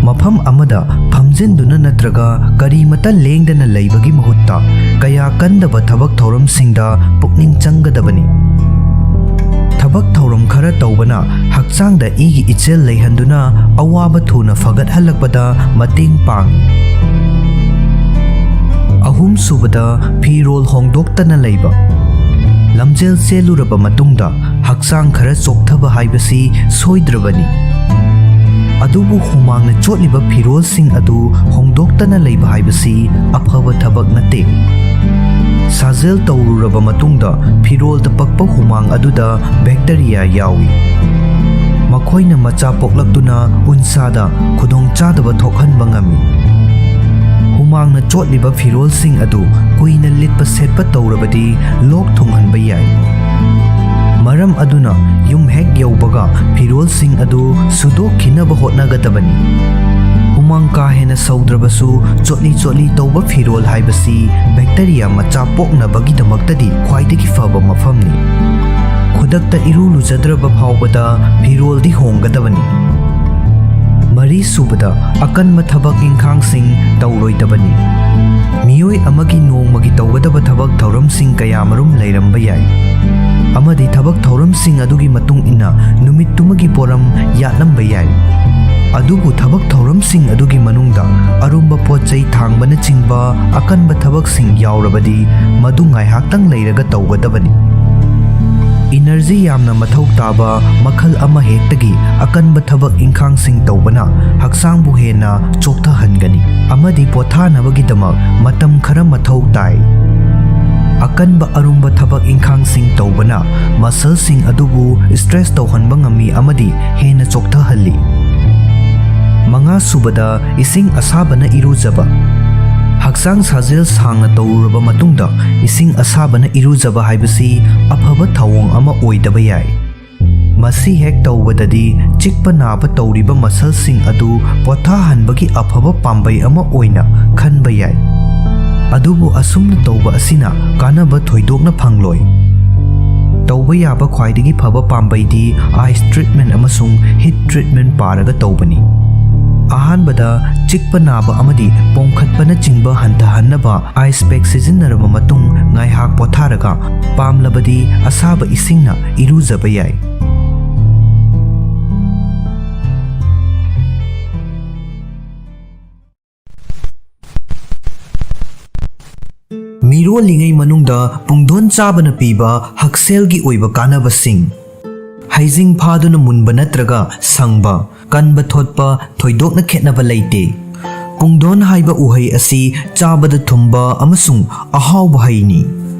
ꯃꯐꯝ ꯑꯃꯗ ꯐꯝꯖꯤꯟꯗꯨꯅ ꯅꯠꯇ꯭ꯔꯒ ꯀꯔꯤꯃꯇ ꯂꯦꯡꯗꯅ ꯂꯩꯕꯒꯤ ꯃꯍꯨꯠꯇ ꯀꯌꯥ ꯀꯟꯗꯕ ꯊꯕꯛ ꯊꯧꯔꯝꯁꯤꯡꯗ ꯄꯨꯛꯅꯤꯡ ꯆꯪꯒꯗꯕꯅꯤ꯫ ꯊꯕꯛ ꯊꯧꯔꯝ ꯈꯔ ꯇꯧꯕꯅ ꯍꯛꯆꯥꯡꯗ ꯏꯒꯤ ꯏꯆꯦꯜ ꯂꯩꯍꯟꯗꯨꯅ ꯑꯋꯥꯕ ꯊꯨꯅ ꯐꯒꯠꯍꯜꯂꯛꯄꯗ ꯃꯇꯦꯡ ꯄꯥꯡꯏ꯫ ꯑꯍꯨꯝꯁꯨꯕꯗ, ꯐꯤꯔꯣꯜ ꯍꯣꯡꯗꯣꯛꯇꯅ ꯂꯩꯕ꯫ ꯂꯝꯖꯦꯜ ꯆꯦꯜꯂꯨꯔꯕ ꯃꯇꯨꯡꯗ ꯍꯛꯆꯥꯡ ꯈꯔ ꯆꯣꯛꯊꯕ ꯍꯥꯏꯕꯁꯤ ꯁꯣꯏꯗ꯭ꯔꯕꯅꯤ꯫ ꯑꯗꯨꯕꯨ ꯍꯨꯃꯥꯡꯅ ꯆꯣꯠꯂꯤꯕ ꯐꯤꯔꯣꯜꯁꯤꯡ ꯑꯗꯨ ꯍꯣꯡꯗꯣꯛꯇꯅ ꯂꯩꯕ ꯍꯥꯏꯕꯁꯤ ꯑꯐꯕ ꯊꯕꯛ ꯅꯠꯇꯦ꯫ ꯁꯥꯖꯦꯜ ꯇꯧꯔꯨꯔꯕ ꯃꯇꯨꯡꯗ ꯐꯤꯔꯣꯜꯗ ꯄꯛꯄ ꯍꯨꯃꯥꯡ ꯑꯗꯨꯗ ꯕꯦꯛꯇꯔꯤꯌꯥ ꯌꯥꯎꯏ꯫ ꯃꯈꯣꯏꯅ ꯃꯆꯥ ꯄꯣꯛꯂꯛꯇꯨꯅ ꯎꯟꯁꯥꯗ ꯈꯨꯗꯣꯡꯆꯥꯗꯕ ꯊꯣꯛꯍꯟꯕ ꯉꯝꯃꯤ꯫ ꯍꯨꯃꯥꯡꯅ ꯆꯣꯠꯂꯤꯕ ꯐꯤꯔꯣꯜꯁꯤꯡ ꯑꯗꯨ ꯀꯨꯏꯅ ꯂꯤꯠꯄ ꯁꯦꯠꯄ ꯇꯧꯔꯕꯗꯤ ꯂꯣꯛ ꯊꯨꯡꯍꯟꯕ ꯌꯥꯏ꯫ ꯃꯔꯝ ꯑꯗꯨꯅ ꯌꯨꯝ ꯍꯦꯛ ꯌꯧꯕꯒ ꯐꯤꯔꯣꯜꯁꯤꯡ ꯑꯗꯨ ꯁꯨꯗꯣꯛꯈꯤꯅꯕ ꯍꯣꯠꯅꯒꯗꯕꯅꯤ꯫ ꯍꯨꯃꯥꯡ ꯀꯥ ꯍꯦꯟꯅ ꯁꯧꯗ꯭ꯔꯕꯁꯨ, ꯆꯣꯠꯂꯤ ꯆꯣꯠꯂꯤ ꯇꯧꯕ ꯐꯤꯔꯣꯜ ꯍꯥꯏꯕꯁꯤ ꯕꯦꯛꯇꯔꯤꯌꯥ ꯃꯆꯥ ꯄꯣꯛꯅꯕꯒꯤꯗꯃꯛꯇꯗꯤ ꯈ꯭ꯋꯥꯏꯗꯒꯤ ꯐꯕ ꯃꯐꯝꯅꯤ꯫ ꯈꯨꯗꯛꯇ ꯏꯔꯨ ꯂꯨꯖꯗ꯭ꯔꯕ ꯐꯥꯎꯕꯗ ꯐꯤꯔꯣꯜꯗꯤ ꯍꯣꯡꯒꯗꯕꯅꯤ꯫ ꯃꯔꯤꯁꯨꯕꯗ, ꯑꯀꯟꯕ ꯊꯕꯛ ꯏꯪꯈꯥꯡꯁꯤꯡ ꯇꯧꯔꯣꯏꯗꯕꯅꯤ꯫ ꯃꯤꯑꯣꯏ ꯑꯃꯒꯤ ꯅꯣꯡꯃꯒꯤ ꯇꯧꯒꯗꯕ ꯊꯕꯛ ꯊꯧꯔꯝꯁꯤꯡ ꯀꯌꯥꯃꯔꯨꯝ ꯂꯩꯔꯝꯕ ꯌꯥꯏ꯫ ꯑꯃꯗꯤ ꯊꯕꯛ ꯊꯧꯔꯝꯁꯤꯡ ꯑꯗꯨꯒꯤ ꯃꯇꯨꯡ ꯏꯟꯅ ꯅꯨꯃꯤꯠꯇꯨꯃꯒꯤ ꯄꯣꯔꯝ ꯌꯥꯠꯂꯝꯕ ꯌꯥꯏ꯫ ꯑꯗꯨꯕꯨ ꯊꯕꯛ ꯊꯧꯔꯝꯁꯤꯡ ꯑꯗꯨꯒꯤ ꯃꯅꯨꯡꯗ ꯑꯔꯨꯝꯕ ꯄꯣꯠ ꯆꯩ ꯊꯥꯡꯕꯅꯆꯤꯡꯕ ꯑꯀꯟꯕ ꯊꯕꯛꯁꯤꯡ ꯌꯥꯎꯔꯕꯗꯤ ꯃꯗꯨ ꯉꯥꯏꯍꯥꯛꯇꯪ ꯂꯩꯔꯒ ꯇꯧꯒꯗꯕꯅꯤ꯫ ꯏꯅꯔꯖꯤ ꯌꯥꯝꯅ ꯃꯊꯧ ꯇꯥꯕ ꯃꯈꯜ ꯑꯃ ꯍꯦꯛꯇꯒꯤ ꯑꯀꯟꯕ ꯊꯕꯛ ꯏꯪꯈꯥꯡꯁꯤꯡ ꯇꯧꯕꯅ ꯍꯛꯆꯥꯡꯕꯨ ꯍꯦꯟꯅ ꯆꯣꯛꯊꯍꯟꯒꯅꯤ ꯑꯃꯗꯤ ꯄꯣꯊꯥꯅꯕꯒꯤꯗꯃꯛ ꯃꯇꯝ ꯈꯔ ꯃꯊꯧ ꯇꯥꯏ꯫ ꯑꯀꯟꯕ ꯑꯔꯨꯝꯕ ꯊꯕꯛ ꯏꯪꯈꯥꯡꯁꯤꯡ ꯇꯧꯕꯅ ꯃꯁꯜꯁꯤꯡ ꯑꯗꯨꯕꯨ ꯁ꯭ꯇ꯭ꯔꯦꯁ ꯇꯧꯍꯟꯕ ꯉꯝꯃꯤ ꯑꯃꯗꯤ ꯍꯦꯟꯅ ꯆꯣꯛꯊꯍꯜꯂꯤ꯫ ꯃꯉꯥ ꯁꯨꯕꯗ, ꯏꯁꯤꯡ ꯑꯁꯥꯕꯅ ꯏꯔꯨꯖꯕ꯫ ꯍꯛꯆꯥꯡ ꯁꯥꯖꯦꯜ ꯁꯥꯡꯅ ꯇꯧꯔꯨꯔꯕ ꯃꯇꯨꯡꯗ ꯏꯁꯤꯡ ꯑꯁꯥꯕꯅ ꯏꯔꯨꯖꯕ ꯍꯥꯏꯕꯁꯤ ꯑꯐꯕ ꯊꯧꯑꯣꯡ ꯑꯃ ꯑꯣꯏꯗꯕ ꯌꯥꯏ꯫ ꯃꯁꯤ ꯍꯦꯛ ꯇꯧꯕꯗꯗꯤ ꯆꯤꯛꯄ ꯅꯥꯕ ꯇꯧꯔꯤꯕ ꯃꯁꯜꯁꯤꯡ ꯑꯗꯨ ꯄꯣꯊꯥꯍꯟꯕꯒꯤ ꯑꯐꯕ ꯄꯥꯝꯕꯩ ꯑꯃ ꯑꯣꯏꯅ ꯈꯟꯕ ꯌꯥꯏ꯫ ꯑꯗꯨꯕꯨ ꯑꯁꯨꯝꯅ ꯇꯧꯕ ꯑꯁꯤꯅ ꯀꯥꯟꯅꯕ ꯊꯣꯏꯗꯣꯛꯅ ꯐꯪꯂꯣꯏ꯫ ꯇꯧꯕ ꯌꯥꯕ ꯈ꯭ꯋꯥꯏꯗꯒꯤ ꯐꯕ ꯄꯥꯝꯕꯩꯗꯤ ꯑꯥꯏꯁ ꯇ꯭ꯔꯤꯠꯃꯦꯟ ꯑꯃꯁꯨꯡ ꯍꯤꯠ ꯇ꯭ꯔꯤꯠꯃꯦꯟ ꯄꯥꯔꯒ ꯇꯧꯕꯅꯤ꯫ ꯑꯍꯥꯟꯕꯗ, ꯆꯤꯛꯄ ꯅꯥꯕ ꯑꯃꯗꯤ ꯄꯣꯝꯈꯠꯄꯅꯆꯤꯡꯕ ꯍꯟꯊꯍꯟꯅꯕ ꯑꯥꯏꯁ ꯄꯦꯛ ꯁꯤꯖꯤꯟꯅꯔꯕ ꯃꯇꯨꯡ ꯉꯥꯏꯍꯥꯛ ꯄꯣꯊꯥꯔꯒ ꯄꯥꯝꯂꯕꯗꯤ ꯑꯁꯥꯕ ꯏꯁꯤꯡꯅ ꯏꯔꯨꯖꯕ ꯌꯥꯏ꯫ ꯃꯤꯔꯣꯜꯂꯤꯉꯩ ꯃꯅꯨꯡꯗ ꯄꯨꯡꯗꯣꯟ ꯆꯥꯕꯅ ꯄꯤꯕ ꯍꯛꯁꯦꯜꯒꯤ ꯑꯣꯏꯕ ꯀꯥꯟꯅꯕꯁꯤꯡ꯫ ꯍꯩꯖꯤꯡ ꯐꯥꯗꯨꯅ ꯃꯨꯟꯕ ꯅꯠꯇ꯭ꯔꯒ ꯁꯪꯕ, ꯀꯟꯕ ꯊꯣꯠꯄ ꯊꯣꯏꯗꯣꯛꯅ ꯈꯦꯠꯅꯕ ꯂꯩꯇꯦ꯫ ꯄꯨꯡꯗꯣꯟ ꯍꯥꯏꯕ ꯎꯍꯩ ꯑꯁꯤ ꯆꯥꯕꯗ ꯊꯨꯝꯕ ꯑꯃꯁꯨꯡ ꯑꯍꯥꯎꯕ ꯍꯩꯅꯤ꯫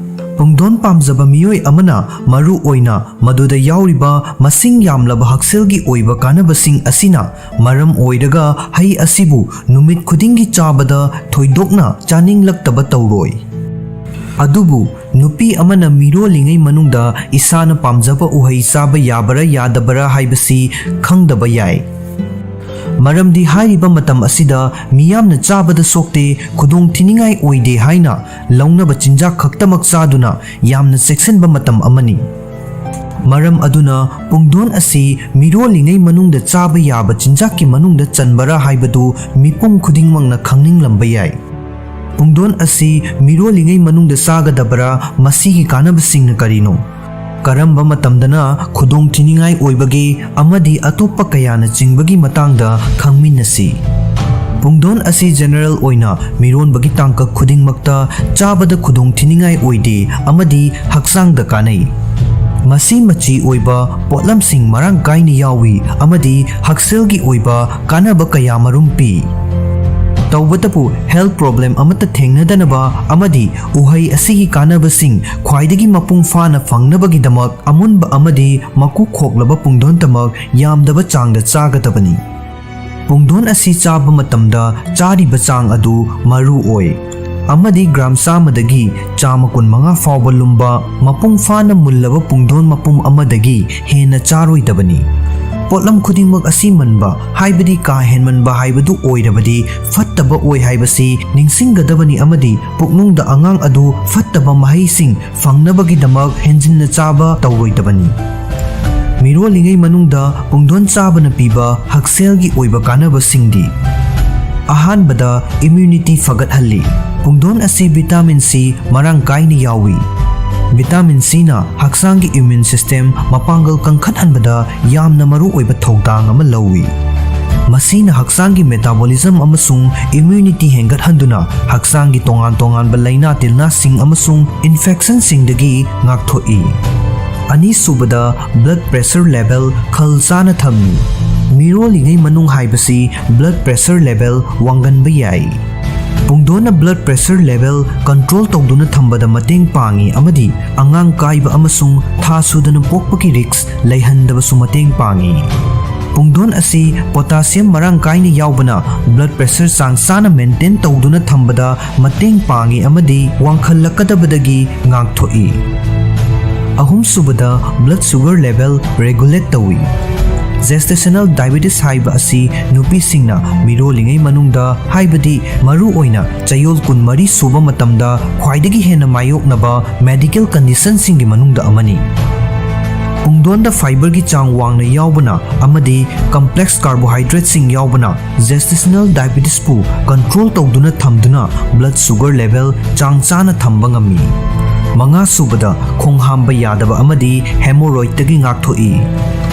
ꯄꯨꯡꯗꯣꯟ ꯄꯥꯝꯖꯕ ꯃꯤꯑꯣꯏ ꯑꯃꯅ ꯃꯔꯨ ꯑꯣꯏꯅ ꯃꯗꯨꯗ ꯌꯥꯎꯔꯤꯕ ꯃꯁꯤꯡ ꯌꯥꯝꯂꯕ ꯍꯛꯁꯦꯜꯒꯤ ꯑꯣꯏꯕ ꯀꯥꯟꯅꯕꯁꯤꯡ ꯑꯁꯤꯅ ꯃꯔꯝ ꯑꯣꯏꯔꯒ ꯍꯩ ꯑꯁꯤꯕꯨ ꯅꯨꯃꯤꯠ ꯈꯨꯗꯤꯡꯒꯤ ꯆꯥꯕꯗ ꯊꯣꯏꯗꯣꯛꯅ ꯆꯥꯅꯤꯡꯂꯛꯇꯕ ꯇꯧꯔꯣꯏ꯫ ꯑꯗꯨꯕꯨ ꯅꯨꯄꯤ ꯑꯃꯅ ꯃꯤꯔꯣꯜꯂꯤꯉꯩ ꯃꯅꯨꯡꯗ ꯏꯁꯥꯅ ꯄꯥꯝꯖꯕ ꯎꯍꯩ ꯆꯥꯕ ꯌꯥꯕꯔꯥ ꯌꯥꯗꯕꯔꯥ ꯍꯥꯏꯕꯁꯤ ꯈꯪꯗꯕ ꯌꯥꯏ꯫ ꯃꯔꯝꯗꯤ ꯍꯥꯏꯔꯤꯕ ꯃꯇꯝ ꯑꯁꯤꯗ ꯃꯤꯌꯥꯝꯅ ꯆꯥꯕꯗ ꯁꯣꯛꯇꯦ, ꯈꯨꯗꯣꯡꯊꯤꯅꯤꯡꯉꯥꯏ ꯑꯣꯏꯗꯦ ꯍꯥꯏꯅ ꯂꯧꯅꯕ ꯆꯤꯟꯖꯥꯛ ꯈꯛꯇꯃꯛ ꯆꯥꯗꯨꯅ ꯌꯥꯝꯅ ꯆꯦꯛꯁꯤꯟꯕ ꯃꯇꯝ ꯑꯃꯅꯤ꯫ ꯃꯔꯝ ꯑꯗꯨꯅ ꯄꯨꯡꯗꯣꯟ ꯑꯁꯤ ꯃꯤꯔꯣꯜꯂꯤꯉꯩ ꯃꯅꯨꯡꯗ ꯆꯥꯕ ꯌꯥꯕ ꯆꯤꯟꯖꯥꯛꯀꯤ ꯃꯅꯨꯡꯗ ꯆꯟꯕꯔꯥ ꯍꯥꯏꯕꯗꯨ ꯃꯤꯄꯨꯝ ꯈꯨꯗꯤꯡꯃꯛꯅ ꯈꯪꯅꯤꯡꯂꯝꯕ ꯌꯥꯏ꯫ ꯄꯨꯡꯗꯣꯟ ꯑꯁꯤ ꯃꯤꯔꯣꯜꯂꯤꯉꯩ ꯃꯅꯨꯡꯗ ꯆꯥꯒꯗꯕꯔꯥ? ꯃꯁꯤꯒꯤ ꯀꯥꯟꯅꯕꯁꯤꯡꯅ ꯀꯔꯤꯅꯣ? ꯀꯔꯝꯕ ꯃꯇꯝꯗꯅ ꯈꯨꯗꯣꯡꯊꯤꯅꯤꯡꯉꯥꯏ ꯑꯣꯏꯕꯒꯦ ꯑꯃꯗꯤ ꯑꯇꯣꯞꯄ ꯀꯌꯥꯅ ꯆꯤꯡꯕꯒꯤ ꯃꯇꯥꯡꯗ ꯈꯪꯃꯤꯟꯅꯁꯤ꯫ ꯄꯨꯡꯗꯣꯟ ꯑꯁꯤ ꯖꯦꯅꯔꯦꯜ ꯑꯣꯏꯅ ꯃꯤꯔꯣꯟꯕꯒꯤ ꯇꯥꯡꯀꯛ ꯈꯨꯗꯤꯡꯃꯛꯇ ꯆꯥꯕꯗ ꯈꯨꯗꯣꯡꯊꯤꯅꯤꯡꯉꯥꯏ ꯑꯣꯏꯗꯦ ꯑꯃꯗꯤ ꯍꯛꯆꯥꯡꯗ ꯀꯥꯟꯅꯩ꯫ ꯃꯁꯤ ꯃꯆꯤ ꯑꯣꯏꯕ ꯄꯣꯠꯂꯝꯁꯤꯡ ꯃꯔꯥꯡ ꯀꯥꯏꯅ ꯌꯥꯎꯏ ꯑꯃꯗꯤ ꯍꯛꯁꯦꯜꯒꯤ ꯑꯣꯏꯕ ꯀꯥꯟꯅꯕ ꯀꯌꯥ ꯃꯔꯨꯝ ꯄꯤ꯫ ꯇꯧꯕꯇꯕꯨ, ꯍꯦꯜꯊ ꯄ꯭ꯔꯣꯕ꯭ꯂꯦꯝ ꯑꯃꯠꯇ ꯊꯦꯡꯅꯗꯅꯕ ꯑꯃꯗꯤ ꯎꯍꯩ ꯑꯁꯤꯒꯤ ꯀꯥꯟꯅꯕꯁꯤꯡ ꯈ꯭ꯋꯥꯏꯗꯒꯤ ꯃꯄꯨꯡ ꯐꯥꯅ ꯐꯪꯅꯕꯒꯤꯗꯃꯛ, ꯑꯃꯨꯟꯕ ꯑꯃꯗꯤ ꯃꯀꯨ ꯈꯣꯛꯂꯕ ꯄꯨꯡꯗꯣꯟꯇꯃꯛ ꯌꯥꯝꯗꯕ ꯆꯥꯡꯗ ꯆꯥꯒꯗꯕꯅꯤ꯫ ꯄꯨꯡꯗꯣꯟ ꯑꯁꯤ ꯆꯥꯕ ꯃꯇꯝꯗ ꯆꯥꯔꯤꯕ ꯆꯥꯡ ꯑꯗꯨ ꯃꯔꯨ ꯑꯣꯏ, ꯑꯃꯗꯤ ꯒ꯭ꯔꯥꯝ ꯆꯥꯝꯃꯗꯒꯤ ꯆꯥꯝꯃ ꯀꯨꯟꯃꯉꯥ ꯐꯥꯎꯕ ꯂꯨꯝꯕ ꯃꯄꯨꯡ ꯐꯥꯅ ꯃꯨꯜꯂꯕ ꯄꯨꯡꯗꯣꯟ ꯃꯄꯨꯝ ꯑꯃꯗꯒꯤ ꯍꯦꯟꯅ ꯆꯥꯔꯣꯏꯗꯕꯅꯤ꯫ ꯄꯣꯠꯂꯝ ꯈꯨꯗꯤꯡꯃꯛ ꯑꯁꯤ ꯃꯟꯕ, ꯍꯥꯏꯕꯗꯤ ꯀꯥ ꯍꯦꯟꯃꯟꯕ ꯍꯥꯏꯕꯗꯨ ꯑꯣꯏꯔꯕꯗꯤ ꯐꯠꯇꯕ ꯑꯣꯏ ꯍꯥꯏꯕꯁꯤ ꯅꯤꯡꯁꯤꯡꯒꯗꯕꯅꯤ ꯑꯃꯗꯤ ꯄꯨꯛꯅꯨꯡꯗ ꯑꯉꯥꯡ ꯑꯗꯨ ꯐꯠꯇꯕ ꯃꯍꯩꯁꯤꯡ ꯐꯪꯅꯕꯒꯤꯗꯃꯛ ꯍꯦꯟꯖꯤꯟꯅ ꯆꯥꯕ ꯇꯧꯔꯣꯏꯗꯕꯅꯤ꯫ ꯃꯤꯔꯣꯜꯂꯤꯉꯩ ꯃꯅꯨꯡꯗ ꯄꯨꯡꯗꯣꯟ ꯆꯥꯕꯅ ꯄꯤꯕ ꯍꯛꯁꯦꯜꯒꯤ ꯑꯣꯏꯕ ꯀꯥꯟꯅꯕꯁꯤꯡꯗꯤ: ꯑꯍꯥꯟꯕꯗ, ꯏꯝꯌꯨꯅꯤꯇꯤ ꯐꯒꯠꯍꯜꯂꯤ꯫ ꯄꯨꯡꯗꯣꯟ ꯑꯁꯤ ꯚꯤꯇꯥꯃꯤꯟ ꯁꯤ ꯃꯔꯥꯡ ꯀꯥꯏꯅ ꯌꯥꯎꯏ꯫ ꯚꯤꯇꯥꯃꯤꯟ ꯁꯤꯅ ꯍꯛꯆꯥꯡꯒꯤ ꯏꯝꯌꯨꯟ ꯁꯤꯁꯇꯦꯝ ꯃꯄꯥꯡꯒꯜ ꯀꯟꯈꯠꯍꯟꯕꯗ ꯌꯥꯝꯅ ꯃꯔꯨꯑꯣꯏꯕ ꯊꯧꯗꯥꯡ ꯑꯃ ꯂꯧꯏ꯫ ꯃꯁꯤꯅ ꯍꯛꯆꯥꯡꯒꯤ ꯃꯦꯇꯥꯕꯣꯂꯤꯖꯝ ꯑꯃꯁꯨꯡ ꯏꯝꯌꯨꯅꯤꯇꯤ ꯍꯦꯟꯒꯠꯍꯟꯗꯨꯅ ꯍꯛꯆꯥꯡꯒꯤ ꯇꯣꯉꯥꯟ ꯇꯣꯉꯥꯟꯕ ꯂꯥꯏꯅꯥ ꯇꯤꯜꯅꯥꯁꯤꯡ ꯑꯃꯁꯨꯡ ꯏꯟꯐꯦꯛꯁꯟꯁꯤꯡꯗꯒꯤ ꯉꯥꯛꯊꯣꯛꯏ꯫ ꯑꯅꯤꯁꯨꯕꯗ, ꯕ꯭ꯂꯗ ꯄ꯭ꯔꯦꯁꯔ ꯂꯦꯚꯦꯜ ꯈꯜ ꯆꯥꯅ ꯊꯝꯃꯤ꯫ ꯃꯤꯔꯣꯜꯂꯤꯉꯩ ꯃꯅꯨꯡ ꯍꯥꯏꯕꯁꯤ ꯕ꯭ꯂꯗ ꯄ꯭ꯔꯦꯁꯔ ꯂꯦꯚꯦꯜ ꯋꯥꯡꯒꯟꯕ ꯌꯥꯏ꯫ ꯄꯨꯡꯗꯣꯟꯅ ꯕ꯭ꯂꯗ ꯄ꯭ꯔꯦꯁꯔ ꯂꯦꯚꯦꯜ ꯀꯟꯇ꯭ꯔꯣꯜ ꯇꯧꯗꯨꯅ ꯊꯝꯕꯗ ꯃꯇꯦꯡ ꯄꯥꯡꯏ ꯑꯃꯗꯤ ꯑꯉꯥꯡ ꯀꯥꯏꯕ ꯑꯃꯁꯨꯡ ꯊꯥ ꯁꯨꯗꯅ ꯄꯣꯛꯄꯒꯤ ꯔꯤꯁ꯭ꯛ ꯂꯩꯍꯟꯗꯕꯁꯨ ꯃꯇꯦꯡ ꯄꯥꯡꯏ꯫ ꯄꯨꯡꯗꯣꯟ ꯑꯁꯤ ꯄꯣꯇꯥꯁꯤꯌꯝ ꯃꯔꯥꯡ ꯀꯥꯏꯅ ꯌꯥꯎꯕꯅ ꯕ꯭ꯂꯗ ꯄ꯭ꯔꯦꯁꯔ ꯆꯥꯡ ꯆꯥꯅ ꯃꯦꯟꯇꯦꯟ ꯇꯧꯗꯨꯅ ꯊꯝꯕꯗ ꯃꯇꯦꯡ ꯄꯥꯡꯏ ꯑꯃꯗꯤ ꯋꯥꯡꯈꯠꯂꯛꯀꯗꯕꯗꯒꯤ ꯉꯥꯛꯊꯣꯛꯏ꯫ ꯑꯍꯨꯝꯁꯨꯕꯗ, ꯕ꯭ꯂꯗ ꯁꯨꯒꯔ ꯂꯦꯚꯦꯜ ꯔꯦꯒꯨꯂꯦꯠ ꯇꯧꯏ꯫ ꯖꯦꯁꯇꯦꯁꯅꯦꯜ ꯗꯥꯏꯕꯦꯇꯤꯁ ꯍꯥꯏꯕ ꯑꯁꯤ ꯅꯨꯄꯤꯁꯤꯡꯅ ꯃꯤꯔꯣꯜꯂꯤꯉꯩ ꯃꯅꯨꯡꯗ, ꯍꯥꯏꯕꯗꯤ ꯃꯔꯨꯑꯣꯏꯅ ꯆꯌꯣꯜ ꯀꯨꯟꯃꯔꯤ ꯁꯨꯕ ꯃꯇꯝꯗ ꯈ꯭ꯋꯥꯏꯗꯒꯤ ꯍꯦꯟꯅ ꯃꯥꯌꯣꯛꯅꯕ ꯃꯦꯗꯤꯀꯦꯜ ꯀꯟꯗꯤꯁꯟꯁꯤꯡꯒꯤ ꯃꯅꯨꯡꯗ ꯑꯃꯅꯤ꯫ ꯄꯨꯡꯗꯣꯟꯗ fiberꯒꯤ ꯆꯥꯡ ꯋꯥꯡꯅ ꯌꯥꯎꯕꯅ ꯑꯃꯗꯤ complex carbohydrateꯁꯤꯡ ꯌꯥꯎꯕꯅ gestational diabetesꯄꯨ control ꯇꯧꯗꯨꯅ ꯊꯝꯗꯨꯅ blood sugar level ꯆꯥꯡ ꯆꯥꯅ ꯊꯝꯕ ꯉꯝꯃꯤ꯫ ꯃꯉꯥ ꯁꯨꯕꯗ, ꯈꯣꯡ ꯍꯥꯝꯕ ꯌꯥꯗꯕ ꯑꯃꯗꯤ hemorrhoidꯇꯒꯤ ꯉꯥꯛꯊꯣꯛꯏ꯫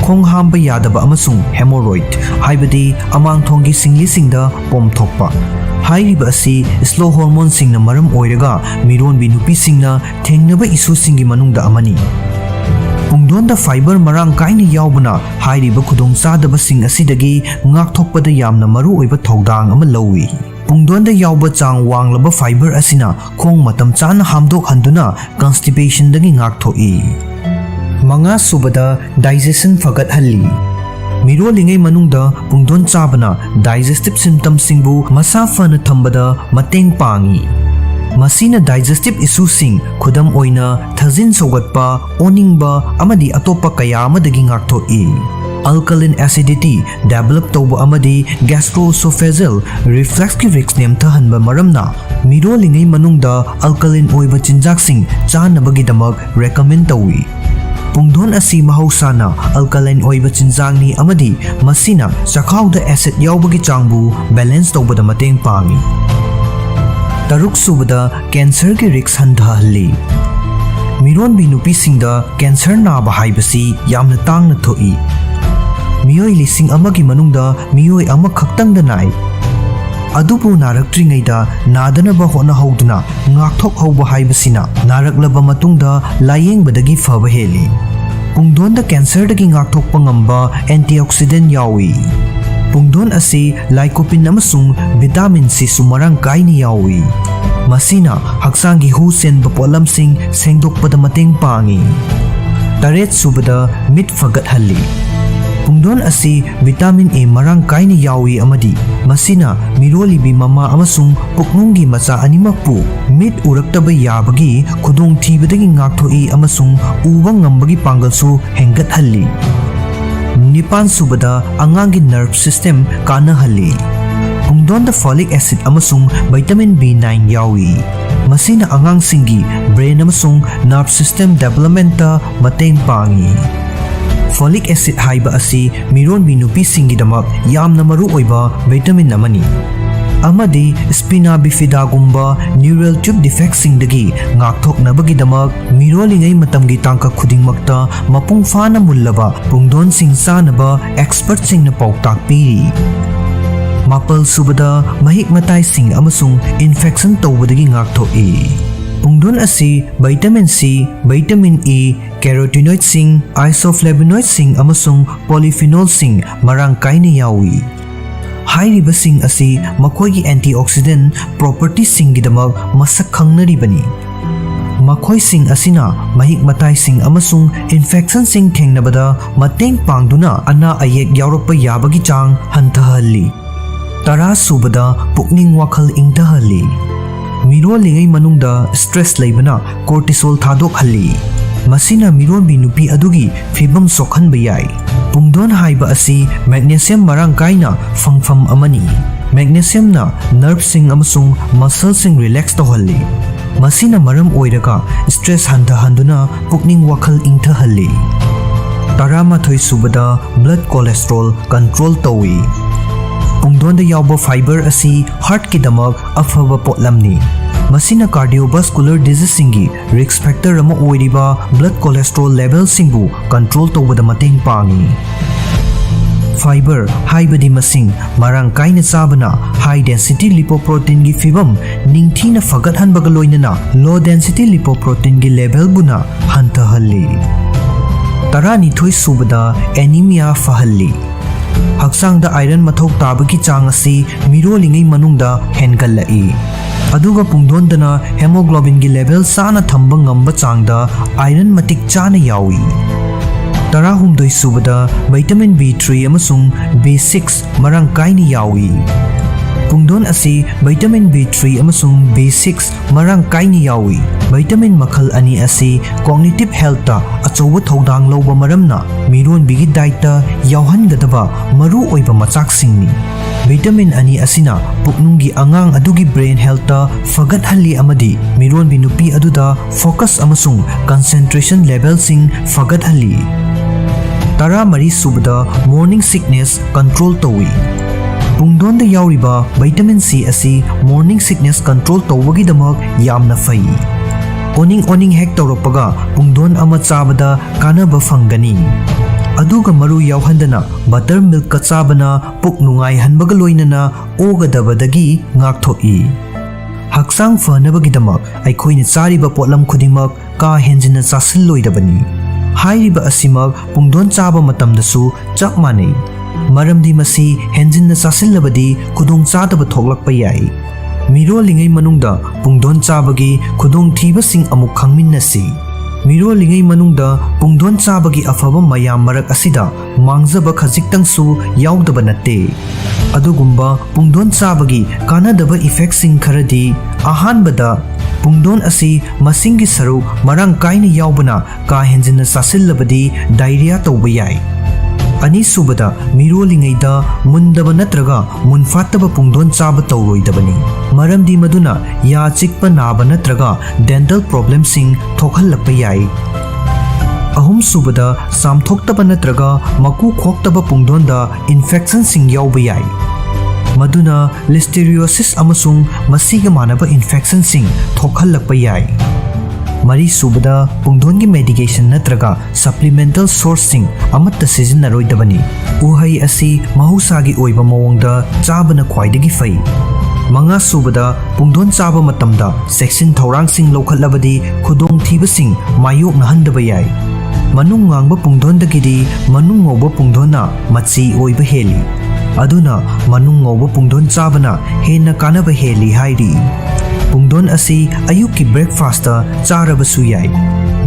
ꯈꯣꯡ ꯍꯥꯝꯕ ꯌꯥꯗꯕ ꯑꯃꯁꯨꯡ hemorrhoid, ꯍꯥꯏꯕꯗꯤ ꯑꯃꯥꯡꯊꯣꯡꯒꯤ ꯁꯤꯡꯂꯤꯁꯤꯡꯗ ꯄꯣꯝꯊꯣꯛꯄ, ꯍꯥꯏꯔꯤꯕ ꯑꯁꯤ slow hormoneꯁꯤꯡꯅ ꯃꯔꯝ ꯑꯣꯏꯔꯒ ꯃꯤꯔꯣꯟꯕꯤ ꯅꯨꯄꯤꯁꯤꯡꯅ ꯊꯦꯡꯅꯕ issueꯁꯤꯡꯒꯤ ꯃꯅꯨꯡꯗ ꯑꯃꯅꯤ꯫ ꯄꯨꯡꯗꯣꯟꯗ fiber ꯃꯔꯥꯡ ꯀꯥꯏꯅ ꯌꯥꯎꯕꯅ ꯍꯥꯏꯔꯤꯕ ꯈꯨꯗꯣꯡꯆꯥꯗꯕꯁꯤꯡ ꯑꯁꯤꯗꯒꯤ ꯉꯥꯛꯊꯣꯛꯄꯗ ꯌꯥꯝꯅ ꯃꯔꯨꯑꯣꯏꯕ ꯊꯧꯗꯥꯡ ꯑꯃ ꯂꯧꯏ꯫ ꯄꯨꯡꯗꯣꯟꯗ ꯌꯥꯎꯕ ꯆꯥꯡ ꯋꯥꯡꯂꯕ fiber ꯑꯁꯤꯅ ꯈꯣꯡ ꯃꯇꯝ ꯆꯥꯅ ꯍꯥꯝꯗꯣꯛꯍꯟꯗꯨꯅ constipationꯗꯒꯤ ꯉꯥꯛꯊꯣꯛꯏ꯫ ꯃꯉꯥ ꯁꯨꯕꯗ, digestion ꯐꯒꯠꯍꯜꯂꯤ꯫ ꯃꯤꯔꯣꯜꯂꯤꯉꯩ ꯃꯅꯨꯡꯗ ꯄꯨꯡꯗꯣꯟ ꯆꯥꯕꯅ digestive symptomꯁꯤꯡꯕꯨ ꯃꯁꯥ ꯐꯅ ꯊꯝꯕꯗ ꯃꯇꯦꯡ ꯄꯥꯡꯏ꯫ ꯃꯁꯤꯅ digestive issueꯁꯤꯡ, ꯈꯨꯗꯝ ꯑꯣꯏꯅ ꯊꯥꯖꯤꯟ ꯁꯧꯒꯠꯄ, ꯑꯣꯅꯤꯡꯕ ꯑꯃꯗꯤ ꯑꯇꯣꯞꯄ ꯀꯌꯥ ꯑꯃꯗꯒꯤ ꯉꯥꯛꯊꯣꯛꯏ꯫ Alkaline acidity develop ꯇꯧꯕ ꯑꯃꯗꯤ gastroesophageal refluxꯀꯤ risk ꯅꯦꯝꯊꯍꯟꯕ ꯃꯔꯝꯅ ꯃꯤꯔꯣꯜꯂꯤꯉꯩ ꯃꯅꯨꯡꯗ alkaline ꯑꯣꯏꯕ ꯆꯤꯟꯖꯥꯛꯁꯤꯡ ꯆꯥꯅꯕꯒꯤꯗꯃꯛ recommend ꯇꯧꯏ꯫ ꯄꯨꯡꯗꯣꯟ ꯑꯁꯤ ꯃꯍꯧꯁꯥꯅ alkaline ꯑꯣꯏꯕ ꯆꯤꯟꯖꯥꯛꯅꯤ ꯑꯃꯗꯤ ꯃꯁꯤꯅ ꯆꯈꯥꯎꯗ acid ꯌꯥꯎꯕꯒꯤ ꯆꯥꯡꯕꯨ balance ꯇꯧꯕꯗ ꯃꯇꯦꯡ ꯄꯥꯡꯏ꯫ ꯇꯔꯨꯛ ꯁꯨꯕꯗ, cancerꯒꯤ risk ꯍꯟꯊꯍꯜꯂꯤ꯫ ꯃꯤꯔꯣꯟꯕꯤ ꯅꯨꯄꯤꯁꯤꯡꯗ cancer ꯅꯥꯕ ꯍꯥꯏꯕꯁꯤ ꯌꯥꯝꯅ ꯇꯥꯡꯅ ꯊꯣꯛꯏ꯫ ꯃꯤꯑꯣꯏ ꯂꯤꯁꯤꯡ ꯑꯃꯒꯤ ꯃꯅꯨꯡꯗ ꯃꯤꯑꯣꯏ ꯑꯃꯈꯛꯇꯪꯗ ꯅꯥꯏ꯫ ꯑꯗꯨꯕꯨ ꯅꯥꯔꯛꯇ꯭ꯔꯤꯉꯩꯗ ꯅꯥꯗꯅꯕ ꯍꯣꯠꯅꯍꯧꯗꯨꯅ ꯉꯥꯛꯊꯣꯛꯍꯧꯕ ꯍꯥꯏꯕꯁꯤꯅ ꯅꯥꯔꯛꯂꯕ ꯃꯇꯨꯡꯗ ꯂꯥꯌꯦꯡꯕꯗꯒꯤ ꯐꯕ ꯍꯦꯜꯂꯤ꯫ ꯄꯨꯡꯗꯣꯟꯗ cancerꯗꯒꯤ ꯉꯥꯛꯊꯣꯛꯄ ꯉꯝꯕ antioxidant ꯌꯥꯎꯏ꯫ ꯄꯨꯡꯗꯣꯟ ꯑꯁꯤ lycopene ꯑꯃꯁꯨꯡ vitamin Cꯁꯨ ꯃꯔꯥꯡ ꯀꯥꯏꯅ ꯌꯥꯎꯏ꯫ ꯃꯁꯤꯅ ꯍꯛꯆꯥꯡꯒꯤ ꯍꯨ ꯆꯦꯟꯕ ꯄꯣꯠꯂꯝꯁꯤꯡ ꯁꯦꯡꯗꯣꯛꯄꯗ ꯃꯇꯦꯡ ꯄꯥꯡꯏ꯫ ꯇꯔꯦꯠ ꯁꯨꯕꯗ, ꯃꯤꯠ ꯐꯒꯠꯍꯜꯂꯤ꯫ ꯄꯨꯡꯗꯣꯟ ꯑꯁꯤ vitamin A ꯃꯔꯥꯡ ꯀꯥꯏꯅ ꯌꯥꯎꯏ ꯑꯃꯗꯤ ꯃꯁꯤꯅ ꯃꯤꯔꯣꯜꯂꯤꯕꯤ ꯃꯃꯥ ꯑꯃꯁꯨꯡ ꯄꯨꯛꯅꯨꯡꯒꯤ ꯃꯆꯥ ꯑꯅꯤꯃꯛꯄꯨ ꯃꯤꯠ ꯎꯔꯛꯇꯕ ꯌꯥꯕꯒꯤ ꯈꯨꯗꯣꯡꯊꯤꯕꯗꯒꯤ ꯉꯥꯛꯊꯣꯛꯏ ꯑꯃꯁꯨꯡ ꯎꯕ ꯉꯝꯕꯒꯤ ꯄꯥꯡꯒꯜꯁꯨ ꯍꯦꯟꯒꯠꯍꯜꯂꯤ꯫ ꯅꯤꯄꯥꯟ ꯁꯨꯕꯗ, ꯑꯉꯥꯡꯒꯤ nerve system ꯀꯥꯟꯅꯍꯜꯂꯤ꯫ ꯄꯨꯡꯗꯣꯟꯗ folic acid ꯑꯃꯁꯨꯡ vitamin B nine ꯌꯥꯎꯏ꯫ ꯃꯁꯤꯅ ꯑꯉꯥꯡꯁꯤꯡꯒꯤ brain ꯑꯃꯁꯨꯡ nerve system developmentꯇ ꯃꯇꯦꯡ ꯄꯥꯡꯏ꯫ Folic acid ꯍꯥꯏꯕ ꯑꯁꯤ ꯃꯤꯔꯣꯟꯕꯤ ꯅꯨꯄꯤꯁꯤꯡꯒꯤꯗꯃꯛ ꯌꯥꯝꯅ ꯃꯔꯨ ꯑꯣꯏꯕ vitamin ꯑꯃꯅꯤ, ꯑꯃꯗꯤ spina bifidaꯒꯨꯝꯕ neural tube defectꯁꯤꯡꯗꯒꯤ ꯉꯥꯛꯊꯣꯛꯅꯕꯒꯤꯗꯃꯛ ꯃꯤꯔꯣꯜꯂꯤꯉꯩ ꯃꯇꯝꯒꯤ ꯇꯥꯡꯀꯛ ꯈꯨꯗꯤꯡꯃꯛꯇ ꯃꯄꯨꯡ ꯐꯥꯅ ꯃꯨꯜꯂꯕ ꯄꯨꯡꯗꯣꯟꯁꯤꯡ ꯆꯥꯅꯕ expertꯁꯤꯡꯅ ꯄꯥꯎꯇꯥꯛ ꯄꯤꯔꯤ꯫ ꯃꯥꯄꯜ ꯁꯨꯕꯗ, ꯃꯍꯤꯛ ꯃꯇꯥꯏꯁꯤꯡ ꯑꯃꯁꯨꯡ infection ꯇꯧꯕꯗꯒꯤ ꯉꯥꯛꯊꯣꯛꯏ꯫ ꯄꯨꯡꯗꯣꯟ ꯑꯁꯤ vitamin C, vitamin E, carotenoidꯁꯤꯡ, isoflavonoidꯁꯤꯡ ꯑꯃꯁꯨꯡ polyphenolꯁꯤꯡ ꯃꯔꯥꯡ ꯀꯥꯏꯅ ꯌꯥꯎꯏ꯫ ꯍꯥꯏꯔꯤꯕꯁꯤꯡ ꯑꯁꯤ ꯃꯈꯣꯏꯒꯤ antioxidant propertyꯁꯤꯡꯒꯤꯗꯃꯛ ꯃꯁꯛ ꯈꯪꯅꯔꯤꯕꯅꯤ꯫ ꯃꯈꯣꯏꯁꯤꯡ ꯑꯁꯤꯅ ꯃꯍꯤꯛ ꯃꯇꯥꯏꯁꯤꯡ ꯑꯃꯁꯨꯡ infectionꯁꯤꯡ ꯊꯦꯡꯅꯕꯗ ꯃꯇꯦꯡ ꯄꯥꯡꯗꯨꯅ ꯑꯅꯥ ꯑꯌꯦꯛ ꯌꯥꯎꯔꯛꯄ ꯌꯥꯕꯒꯤ ꯆꯥꯡ ꯍꯟꯊꯍꯜꯂꯤ꯫ ꯇꯔꯥ ꯁꯨꯕꯗ, ꯄꯨꯛꯅꯤꯡ ꯋꯥꯈꯜ ꯏꯪꯊꯍꯜꯂꯤ꯫ ꯃꯤꯔꯣꯜꯂꯤꯉꯩ ꯃꯅꯨꯡꯗ stress ꯂꯩꯕꯅ cortisol ꯊꯥꯗꯣꯛꯍꯜꯂꯤ꯫ ꯃꯁꯤꯅ ꯃꯤꯔꯣꯟꯕꯤ ꯅꯨꯄꯤ ꯑꯗꯨꯒꯤ ꯐꯤꯕꯝ ꯁꯣꯛꯍꯟꯕ ꯌꯥꯏ꯫ ꯄꯨꯡꯗꯣꯟ ꯍꯥꯏꯕ ꯑꯁꯤ magnesium ꯃꯔꯥꯡ ꯀꯥꯏꯅ ꯐꯪꯐꯝ ꯑꯃꯅꯤ꯫ Magnesiumꯅ nerveꯁꯤꯡ ꯑꯃꯁꯨꯡ muscleꯁꯤꯡ relax ꯇꯧꯍꯜꯂꯤ꯫ ꯃꯁꯤꯅ ꯃꯔꯝ ꯑꯣꯏꯔꯒ stress ꯍꯟꯊꯍꯟꯗꯨꯅ ꯄꯨꯛꯅꯤꯡ ꯋꯥꯈꯜ ꯏꯪꯊꯍꯜꯂꯤ꯫ ꯇꯔꯥꯃꯥꯊꯣꯏ ꯁꯨꯕꯗ, blood cholesterol control ꯇꯧꯏ꯫ ꯄꯨꯡꯗꯣꯟꯗ ꯌꯥꯎꯕ fiber ꯑꯁꯤ heartꯀꯤꯗꯃꯛ ꯑꯐꯕ ꯄꯣꯠꯂꯝꯅꯤ꯫ ꯃꯁꯤꯅ cardiovascular diseaseꯁꯤꯡꯒꯤ risk factor ꯑꯃ ꯑꯣꯏꯔꯤꯕ blood cholesterol levelꯁꯤꯡꯕꯨ control ꯇꯧꯕꯗ ꯃꯇꯦꯡ ꯄꯥꯡꯏ꯫ Fiber ꯍꯥꯏꯕꯗꯤ ꯃꯁꯤꯡ ꯃꯔꯥꯡ ꯀꯥꯏꯅ ꯆꯥꯕꯅ high density lipoproteinꯒꯤ ꯐꯤꯕꯝ ꯅꯤꯡꯊꯤꯅ ꯐꯒꯠꯍꯟꯕꯒ ꯂꯣꯏꯅꯅ low density lipoproteinꯒꯤ levelꯕꯨꯅ ꯍꯟꯊꯍꯜꯂꯤ꯫ ꯇꯔꯥꯅꯤꯊꯣꯏ ꯁꯨꯕꯗ, anemia ꯐꯍꯜꯂꯤ꯫ ꯍꯛꯆꯥꯡꯗ iron ꯃꯊꯧ ꯇꯥꯕꯒꯤ ꯆꯥꯡ ꯑꯁꯤ ꯃꯤꯔꯣꯜꯂꯤꯉꯩ ꯃꯅꯨꯡꯗ ꯍꯦꯟꯒꯠꯂꯛꯏ, ꯑꯗꯨꯒ ꯄꯨꯡꯗꯣꯟꯗꯅ hemoglobinꯒꯤ level ꯆꯥꯅ ꯊꯝꯕ ꯉꯝꯕ ꯆꯥꯡꯗ iron ꯃꯇꯤꯛ ꯆꯥꯅ ꯌꯥꯎꯏ꯫ ꯇꯔꯥꯍꯨꯝꯗꯣꯏ ꯁꯨꯕꯗ, vitamin B three ꯑꯃꯁꯨꯡ B six ꯃꯔꯥꯡ ꯀꯥꯏꯅ ꯌꯥꯎꯏ꯫ ꯄꯨꯡꯗꯣꯟ ꯑꯁꯤ vitamin B three ꯑꯃꯁꯨꯡ B six ꯃꯔꯥꯡ ꯀꯥꯏꯅ ꯌꯥꯎꯏ꯫ Vitamin ꯃꯈꯜ ꯑꯅꯤ ꯑꯁꯤ cognitive healthꯇ ꯑꯆꯧꯕ ꯊꯧꯗꯥꯡ ꯂꯧꯕ ꯃꯔꯝꯅ ꯃꯤꯔꯣꯟꯕꯤꯒꯤ dietꯇ ꯌꯥꯎꯍꯟꯒꯗꯕ ꯃꯔꯨ ꯑꯣꯏꯕ ꯃꯆꯥꯛꯁꯤꯡꯅꯤ꯫ Vitamin ꯑꯅꯤ ꯑꯁꯤꯅ ꯄꯨꯛꯅꯨꯡꯒꯤ ꯑꯉꯥꯡ ꯑꯗꯨꯒꯤ brain healthꯇ ꯐꯒꯠꯍꯜꯂꯤ ꯑꯃꯗꯤ ꯃꯤꯔꯣꯟꯕꯤ ꯅꯨꯄꯤ ꯑꯗꯨꯗ focus ꯑꯃꯁꯨꯡ concentration levelꯁꯤꯡ ꯐꯒꯠꯍꯜꯂꯤ꯫ ꯇꯔꯥꯃꯔꯤ ꯁꯨꯕꯗ, morning sickness control ꯇꯧꯏ꯫ ꯄꯨꯡꯗꯣꯟꯗ ꯌꯥꯎꯔꯤꯕ vitamin C ꯑꯁꯤ morning sickness control ꯇꯧꯕꯒꯤꯗꯃꯛ ꯌꯥꯝꯅ ꯐꯩ꯫ ꯑꯣꯅꯤꯡ ꯑꯣꯅꯤꯡ ꯍꯦꯛ ꯇꯧꯔꯛꯄꯒ ꯄꯨꯡꯗꯣꯟ ꯑꯃ ꯆꯥꯕꯗ ꯀꯥꯟꯅꯕ ꯐꯪꯒꯅꯤ꯫ ꯑꯗꯨꯒ ꯃꯔꯨ ꯌꯥꯎꯍꯟꯗꯅ butter milkꯀ ꯆꯥꯕꯅ ꯄꯨꯛ ꯅꯨꯡꯉꯥꯏꯍꯟꯕꯒ ꯂꯣꯏꯅꯅ ꯑꯣꯒꯗꯕꯗꯒꯤ ꯉꯥꯛꯊꯣꯛꯏ꯫ ꯍꯛꯆꯥꯡ ꯐꯅꯕꯒꯤꯗꯃꯛ ꯑꯩꯈꯣꯏꯅ ꯆꯥꯔꯤꯕ ꯄꯣꯠꯂꯝ ꯈꯨꯗꯤꯡꯃꯛ ꯀꯥ ꯍꯦꯟꯖꯤꯟꯅ ꯆꯥꯁꯤꯜꯂꯣꯏꯗꯕꯅꯤ꯫ ꯍꯥꯏꯔꯤꯕ ꯑꯁꯤꯃꯛ ꯄꯨꯡꯗꯣꯟ ꯆꯥꯕ ꯃꯇꯝꯗꯁꯨ ꯆꯞ ꯃꯥꯟꯅꯩ, ꯃꯔꯝꯗꯤ ꯃꯁꯤ ꯍꯦꯟꯖꯤꯟꯅ ꯆꯥꯁꯤꯜꯂꯕꯗꯤ ꯈꯨꯗꯣꯡꯆꯥꯗꯕ ꯊꯣꯛꯂꯛꯄ ꯌꯥꯏ꯫ ꯃꯤꯔꯣꯜꯂꯤꯉꯩ ꯃꯅꯨꯡꯗ ꯄꯨꯡꯗꯣꯟ ꯆꯥꯕꯒꯤ ꯈꯨꯗꯣꯡꯊꯤꯕꯁꯤꯡ ꯑꯃꯨꯛ ꯈꯪꯃꯤꯟꯅꯁꯤ꯫ ꯃꯤꯔꯣꯜꯂꯤꯉꯩ ꯃꯅꯨꯡꯗ ꯄꯨꯡꯗꯣꯟ ꯆꯥꯕꯒꯤ ꯑꯐꯕ ꯃꯌꯥꯝ ꯃꯔꯛ ꯑꯁꯤꯗ ꯃꯥꯡꯖꯕ ꯈꯖꯤꯛꯇꯪꯁꯨ ꯌꯥꯎꯗꯕ ꯅꯠꯇꯦ꯫ ꯑꯗꯨꯒꯨꯝꯕ ꯄꯨꯡꯗꯣꯟ ꯆꯥꯕꯒꯤ ꯀꯥꯟꯅꯗꯕ effectꯁꯤꯡ ꯈꯔꯗꯤ, ꯑꯍꯥꯟꯕꯗ, ꯄꯨꯡꯗꯣꯟ ꯑꯁꯤ ꯃꯁꯤꯡꯒꯤ ꯁꯔꯨꯛ ꯃꯔꯥꯡ ꯀꯥꯏꯅ ꯌꯥꯎꯕꯅ ꯀꯥ ꯍꯦꯟꯖꯤꯟꯅ ꯆꯥꯁꯤꯜꯂꯕꯗꯤ diarrhea ꯇꯧꯕ ꯌꯥꯏ꯫ ꯑꯅꯤꯁꯨꯕꯗ, ꯃꯤꯔꯣꯜꯂꯤꯉꯩꯗ ꯃꯨꯟꯗꯕ ꯅꯠꯇ꯭ꯔꯒ ꯃꯨꯟꯐꯥꯠꯇꯕ ꯄꯨꯡꯗꯣꯟ ꯆꯥꯕ ꯇꯧꯔꯣꯏꯗꯕꯅꯤ, ꯃꯔꯝꯗꯤ ꯃꯗꯨꯅ ꯌꯥ ꯆꯤꯛꯄ ꯅꯥꯕ ꯅꯠꯇ꯭ꯔꯒ dental problemꯁꯤꯡ ꯊꯣꯛꯍꯜꯂꯛꯄ ꯌꯥꯏ꯫ ꯑꯍꯨꯝꯁꯨꯕꯗ, ꯆꯥꯝꯊꯣꯛꯇꯕ ꯅꯠꯇ꯭ꯔꯒ ꯃꯀꯨ ꯈꯣꯛꯇꯕ ꯄꯨꯡꯗꯣꯟꯗ infectionꯁꯤꯡ ꯌꯥꯎꯕ ꯌꯥꯏ, ꯃꯗꯨꯅ listeriosis ꯑꯃꯁꯨꯡ ꯃꯁꯤꯒ ꯃꯥꯟꯅꯕ infectionꯁꯤꯡ ꯊꯣꯛꯍꯜꯂꯛꯄ ꯌꯥꯏ꯫ ꯃꯔꯤꯁꯨꯕꯗ, ꯄꯨꯡꯗꯣꯟꯒꯤ medication ꯅꯠꯇ꯭ꯔꯒ supplemental sourceꯁꯤꯡ ꯑꯃꯠꯇ ꯁꯤꯖꯤꯟꯅꯔꯣꯏꯗꯕꯅꯤ꯫ ꯎꯍꯩ ꯑꯁꯤ ꯃꯍꯧꯁꯥꯒꯤ ꯑꯣꯏꯕ ꯃꯑꯣꯡꯗ ꯆꯥꯕꯅ ꯈ꯭ꯋꯥꯏꯗꯒꯤ ꯐꯩ꯫ ꯃꯉꯥꯁꯨꯕꯗ, ꯄꯨꯡꯗꯣꯟ ꯆꯥꯕ ꯃꯇꯝꯗ ꯆꯦꯛꯁꯤꯟ ꯊꯧꯔꯥꯡꯁꯤꯡ ꯂꯧꯈꯠꯂꯕꯗꯤ ꯈꯨꯗꯣꯡꯊꯤꯕꯁꯤꯡ ꯃꯥꯌꯣꯛꯅꯍꯟꯗꯕ ꯌꯥꯏ꯫ ꯃꯅꯨꯡ ꯉꯥꯡꯕ ꯄꯨꯡꯗꯣꯟꯗꯒꯤꯗꯤ ꯃꯅꯨꯡ ꯉꯧꯕ ꯄꯨꯡꯗꯣꯟꯅ ꯃꯆꯤ ꯑꯣꯏꯕ ꯍꯦꯜꯂꯤ꯫ ꯑꯗꯨꯅ ꯃꯅꯨꯡ ꯉꯧꯕ ꯄꯨꯡꯗꯣꯟ ꯆꯥꯕꯅ ꯍꯦꯟꯅ ꯀꯥꯟꯅꯕ ꯍꯦꯜꯂꯤ ꯍꯥꯏꯔꯤ꯫ ꯄꯨꯡꯗꯣꯟ ꯑꯁꯤ ꯑꯌꯨꯛꯀꯤ breakfastꯇ ꯆꯥꯔꯕꯁꯨ ꯌꯥꯏ,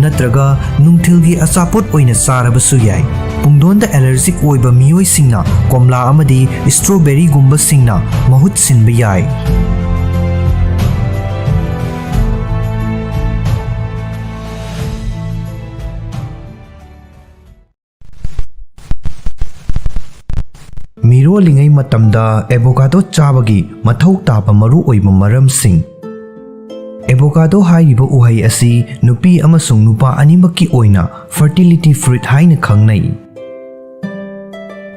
ꯅꯠꯇ꯭ꯔꯒ ꯅꯨꯡꯊꯤꯜꯒꯤ ꯑꯆꯥꯄꯣꯠ ꯑꯣꯏꯅ ꯆꯥꯔꯕꯁꯨ ꯌꯥꯏ꯫ ꯄꯨꯡꯗꯣꯟꯗ allergic ꯑꯣꯏꯕ ꯃꯤꯑꯣꯏꯁꯤꯡꯅ ꯀꯣꯝꯂꯥ ꯑꯃꯗꯤ strawberryꯒꯨꯝꯕꯁꯤꯡꯅ ꯃꯍꯨꯠ ꯁꯤꯟꯕ ꯌꯥꯏ꯫ ꯃꯤꯔꯣꯜꯂꯤꯉꯩ ꯃꯇꯝꯗ avocado ꯆꯥꯕꯒꯤ ꯃꯊꯧ ꯇꯥꯕ ꯃꯔꯨꯑꯣꯏꯕ ꯃꯔꯝꯁꯤꯡ꯫ Avocado ꯍꯥꯏꯔꯤꯕ ꯎꯍꯩ ꯑꯁꯤ ꯅꯨꯄꯤ ꯑꯃꯁꯨꯡ ꯅꯨꯄꯥ ꯑꯅꯤꯃꯛꯀꯤ ꯑꯣꯏꯅ fertility fruit ꯍꯥꯏꯅ ꯈꯪꯅꯩ꯫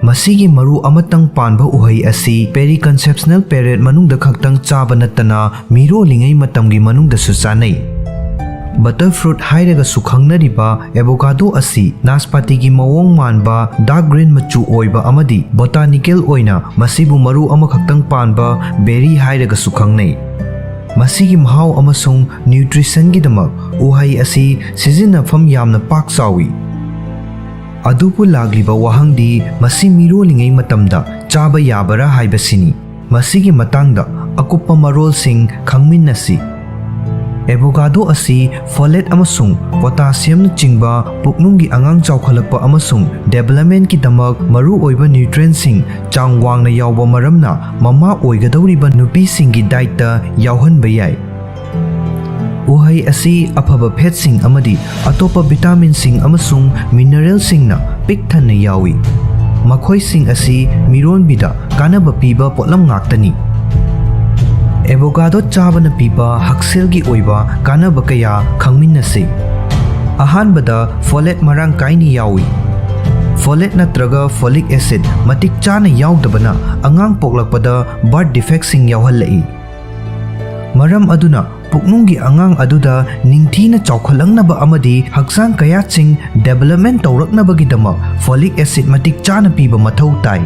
ꯃꯁꯤꯒꯤ ꯃꯔꯨ ꯑꯃꯇꯪ ꯄꯥꯟꯕ ꯎꯍꯩ ꯑꯁꯤ periconceptional period ꯃꯅꯨꯡꯗ ꯈꯛꯇꯪ ꯆꯥꯕ ꯅꯠꯇꯅ ꯃꯤꯔꯣꯜꯂꯤꯉꯩ ꯃꯇꯝꯒꯤ ꯃꯅꯨꯡꯗꯁꯨ ꯆꯥꯅꯩ꯫ Butter fruit ꯍꯥꯏꯔꯒꯁꯨ ꯈꯪꯅꯔꯤꯕ avocado ꯑꯁꯤ ꯅꯥꯁꯄꯥꯇꯤꯒꯤ ꯃꯑꯣꯡ ꯃꯥꯟꯕ dark green ꯃꯆꯨ ꯑꯣꯏꯕ ꯑꯃꯗꯤ botanical ꯑꯣꯏꯅ ꯃꯁꯤꯕꯨ ꯃꯔꯨ ꯑꯃꯈꯛꯇꯪ ꯄꯥꯟꯕ berry ꯍꯥꯏꯔꯒꯁꯨ ꯈꯪꯅꯩ꯫ ꯃꯁꯤꯒꯤ ꯃꯍꯥꯎ ꯑꯃꯁꯨꯡ nutritionꯒꯤꯗꯃꯛ ꯎꯍꯩ ꯑꯁꯤ ꯁꯤꯖꯤꯟꯅꯐꯝ ꯌꯥꯝꯅ ꯄꯥꯛ ꯆꯥꯎꯏ꯫ ꯑꯗꯨꯕꯨ ꯂꯥꯛꯂꯤꯕ ꯋꯥꯍꯪꯗꯤ ꯃꯁꯤ ꯃꯤꯔꯣꯜꯂꯤꯉꯩ ꯃꯇꯝꯗ ꯆꯥꯕ ꯌꯥꯕꯔꯥ ꯍꯥꯏꯕꯁꯤꯅꯤ꯫ ꯃꯁꯤꯒꯤ ꯃꯇꯥꯡꯗ ꯑꯀꯨꯞꯄ ꯃꯔꯣꯜꯁꯤꯡ ꯈꯪꯃꯤꯟꯅꯁꯤ꯫ Avocado ꯑꯁꯤ folate ꯑꯃꯁꯨꯡ potassiumꯅꯆꯤꯡꯕ ꯄꯨꯛꯅꯨꯡꯒꯤ ꯑꯉꯥꯡ ꯆꯥꯎꯈꯠꯂꯛꯄ ꯑꯃꯁꯨꯡ developmentꯀꯤꯗꯃꯛ ꯃꯔꯨꯑꯣꯏꯕ nutrientꯁꯤꯡ ꯆꯥꯡ ꯋꯥꯡꯅ ꯌꯥꯎꯕ ꯃꯔꯝꯅ ꯃꯃꯥ ꯑꯣꯏꯒꯗꯧꯔꯤꯕ ꯅꯨꯄꯤꯁꯤꯡꯒꯤ dietꯇ ꯌꯥꯎꯍꯟꯕ ꯌꯥꯏ꯫ ꯎꯍꯩ ꯑꯁꯤ ꯑꯐꯕ fatꯁꯤꯡ ꯑꯃꯗꯤ ꯑꯇꯣꯞꯄ vitaminꯁꯤꯡ ꯑꯃꯁꯨꯡ mineralꯁꯤꯡꯅ ꯄꯤꯛ ꯊꯟꯅ ꯌꯥꯎꯏ꯫ ꯃꯈꯣꯏꯁꯤꯡ ꯑꯁꯤ ꯃꯤꯔꯣꯟꯕꯤꯗ ꯀꯥꯟꯅꯕ ꯄꯤꯕ ꯄꯣꯠꯂꯝ ꯉꯥꯛꯇꯅꯤ꯫ Avocado ꯆꯥꯕꯅ ꯄꯤꯕ ꯍꯛꯁꯦꯜꯒꯤ ꯑꯣꯏꯕ ꯀꯥꯟꯅꯕ ꯀꯌꯥ ꯈꯪꯃꯤꯟꯅꯁꯤ꯫ ꯑꯍꯥꯟꯕꯗ, folate ꯃꯔꯥꯡ ꯀꯥꯏꯅ ꯌꯥꯎꯏ꯫ Folate ꯅꯠꯇ꯭ꯔꯒ folic acid ꯃꯇꯤꯛ ꯆꯥꯅ ꯌꯥꯎꯗꯕꯅ ꯑꯉꯥꯡ ꯄꯣꯛꯂꯛꯄꯗ birth defectꯁꯤꯡ ꯌꯥꯎꯍꯜꯂꯛꯏ꯫ ꯃꯔꯝ ꯑꯗꯨꯅ ꯄꯨꯛꯅꯨꯡꯒꯤ ꯑꯉꯥꯡ ꯑꯗꯨꯗ ꯅꯤꯡꯊꯤꯅ ꯆꯥꯎꯈꯠꯂꯛꯅꯕ ꯑꯃꯗꯤ ꯍꯛꯆꯥꯡ ꯀꯌꯥꯠꯁꯤꯡ development ꯇꯧꯔꯛꯅꯕꯒꯤꯗꯃꯛ folic acid ꯃꯇꯤꯛ ꯆꯥꯅ ꯄꯤꯕ ꯃꯊꯧ ꯇꯥꯏ꯫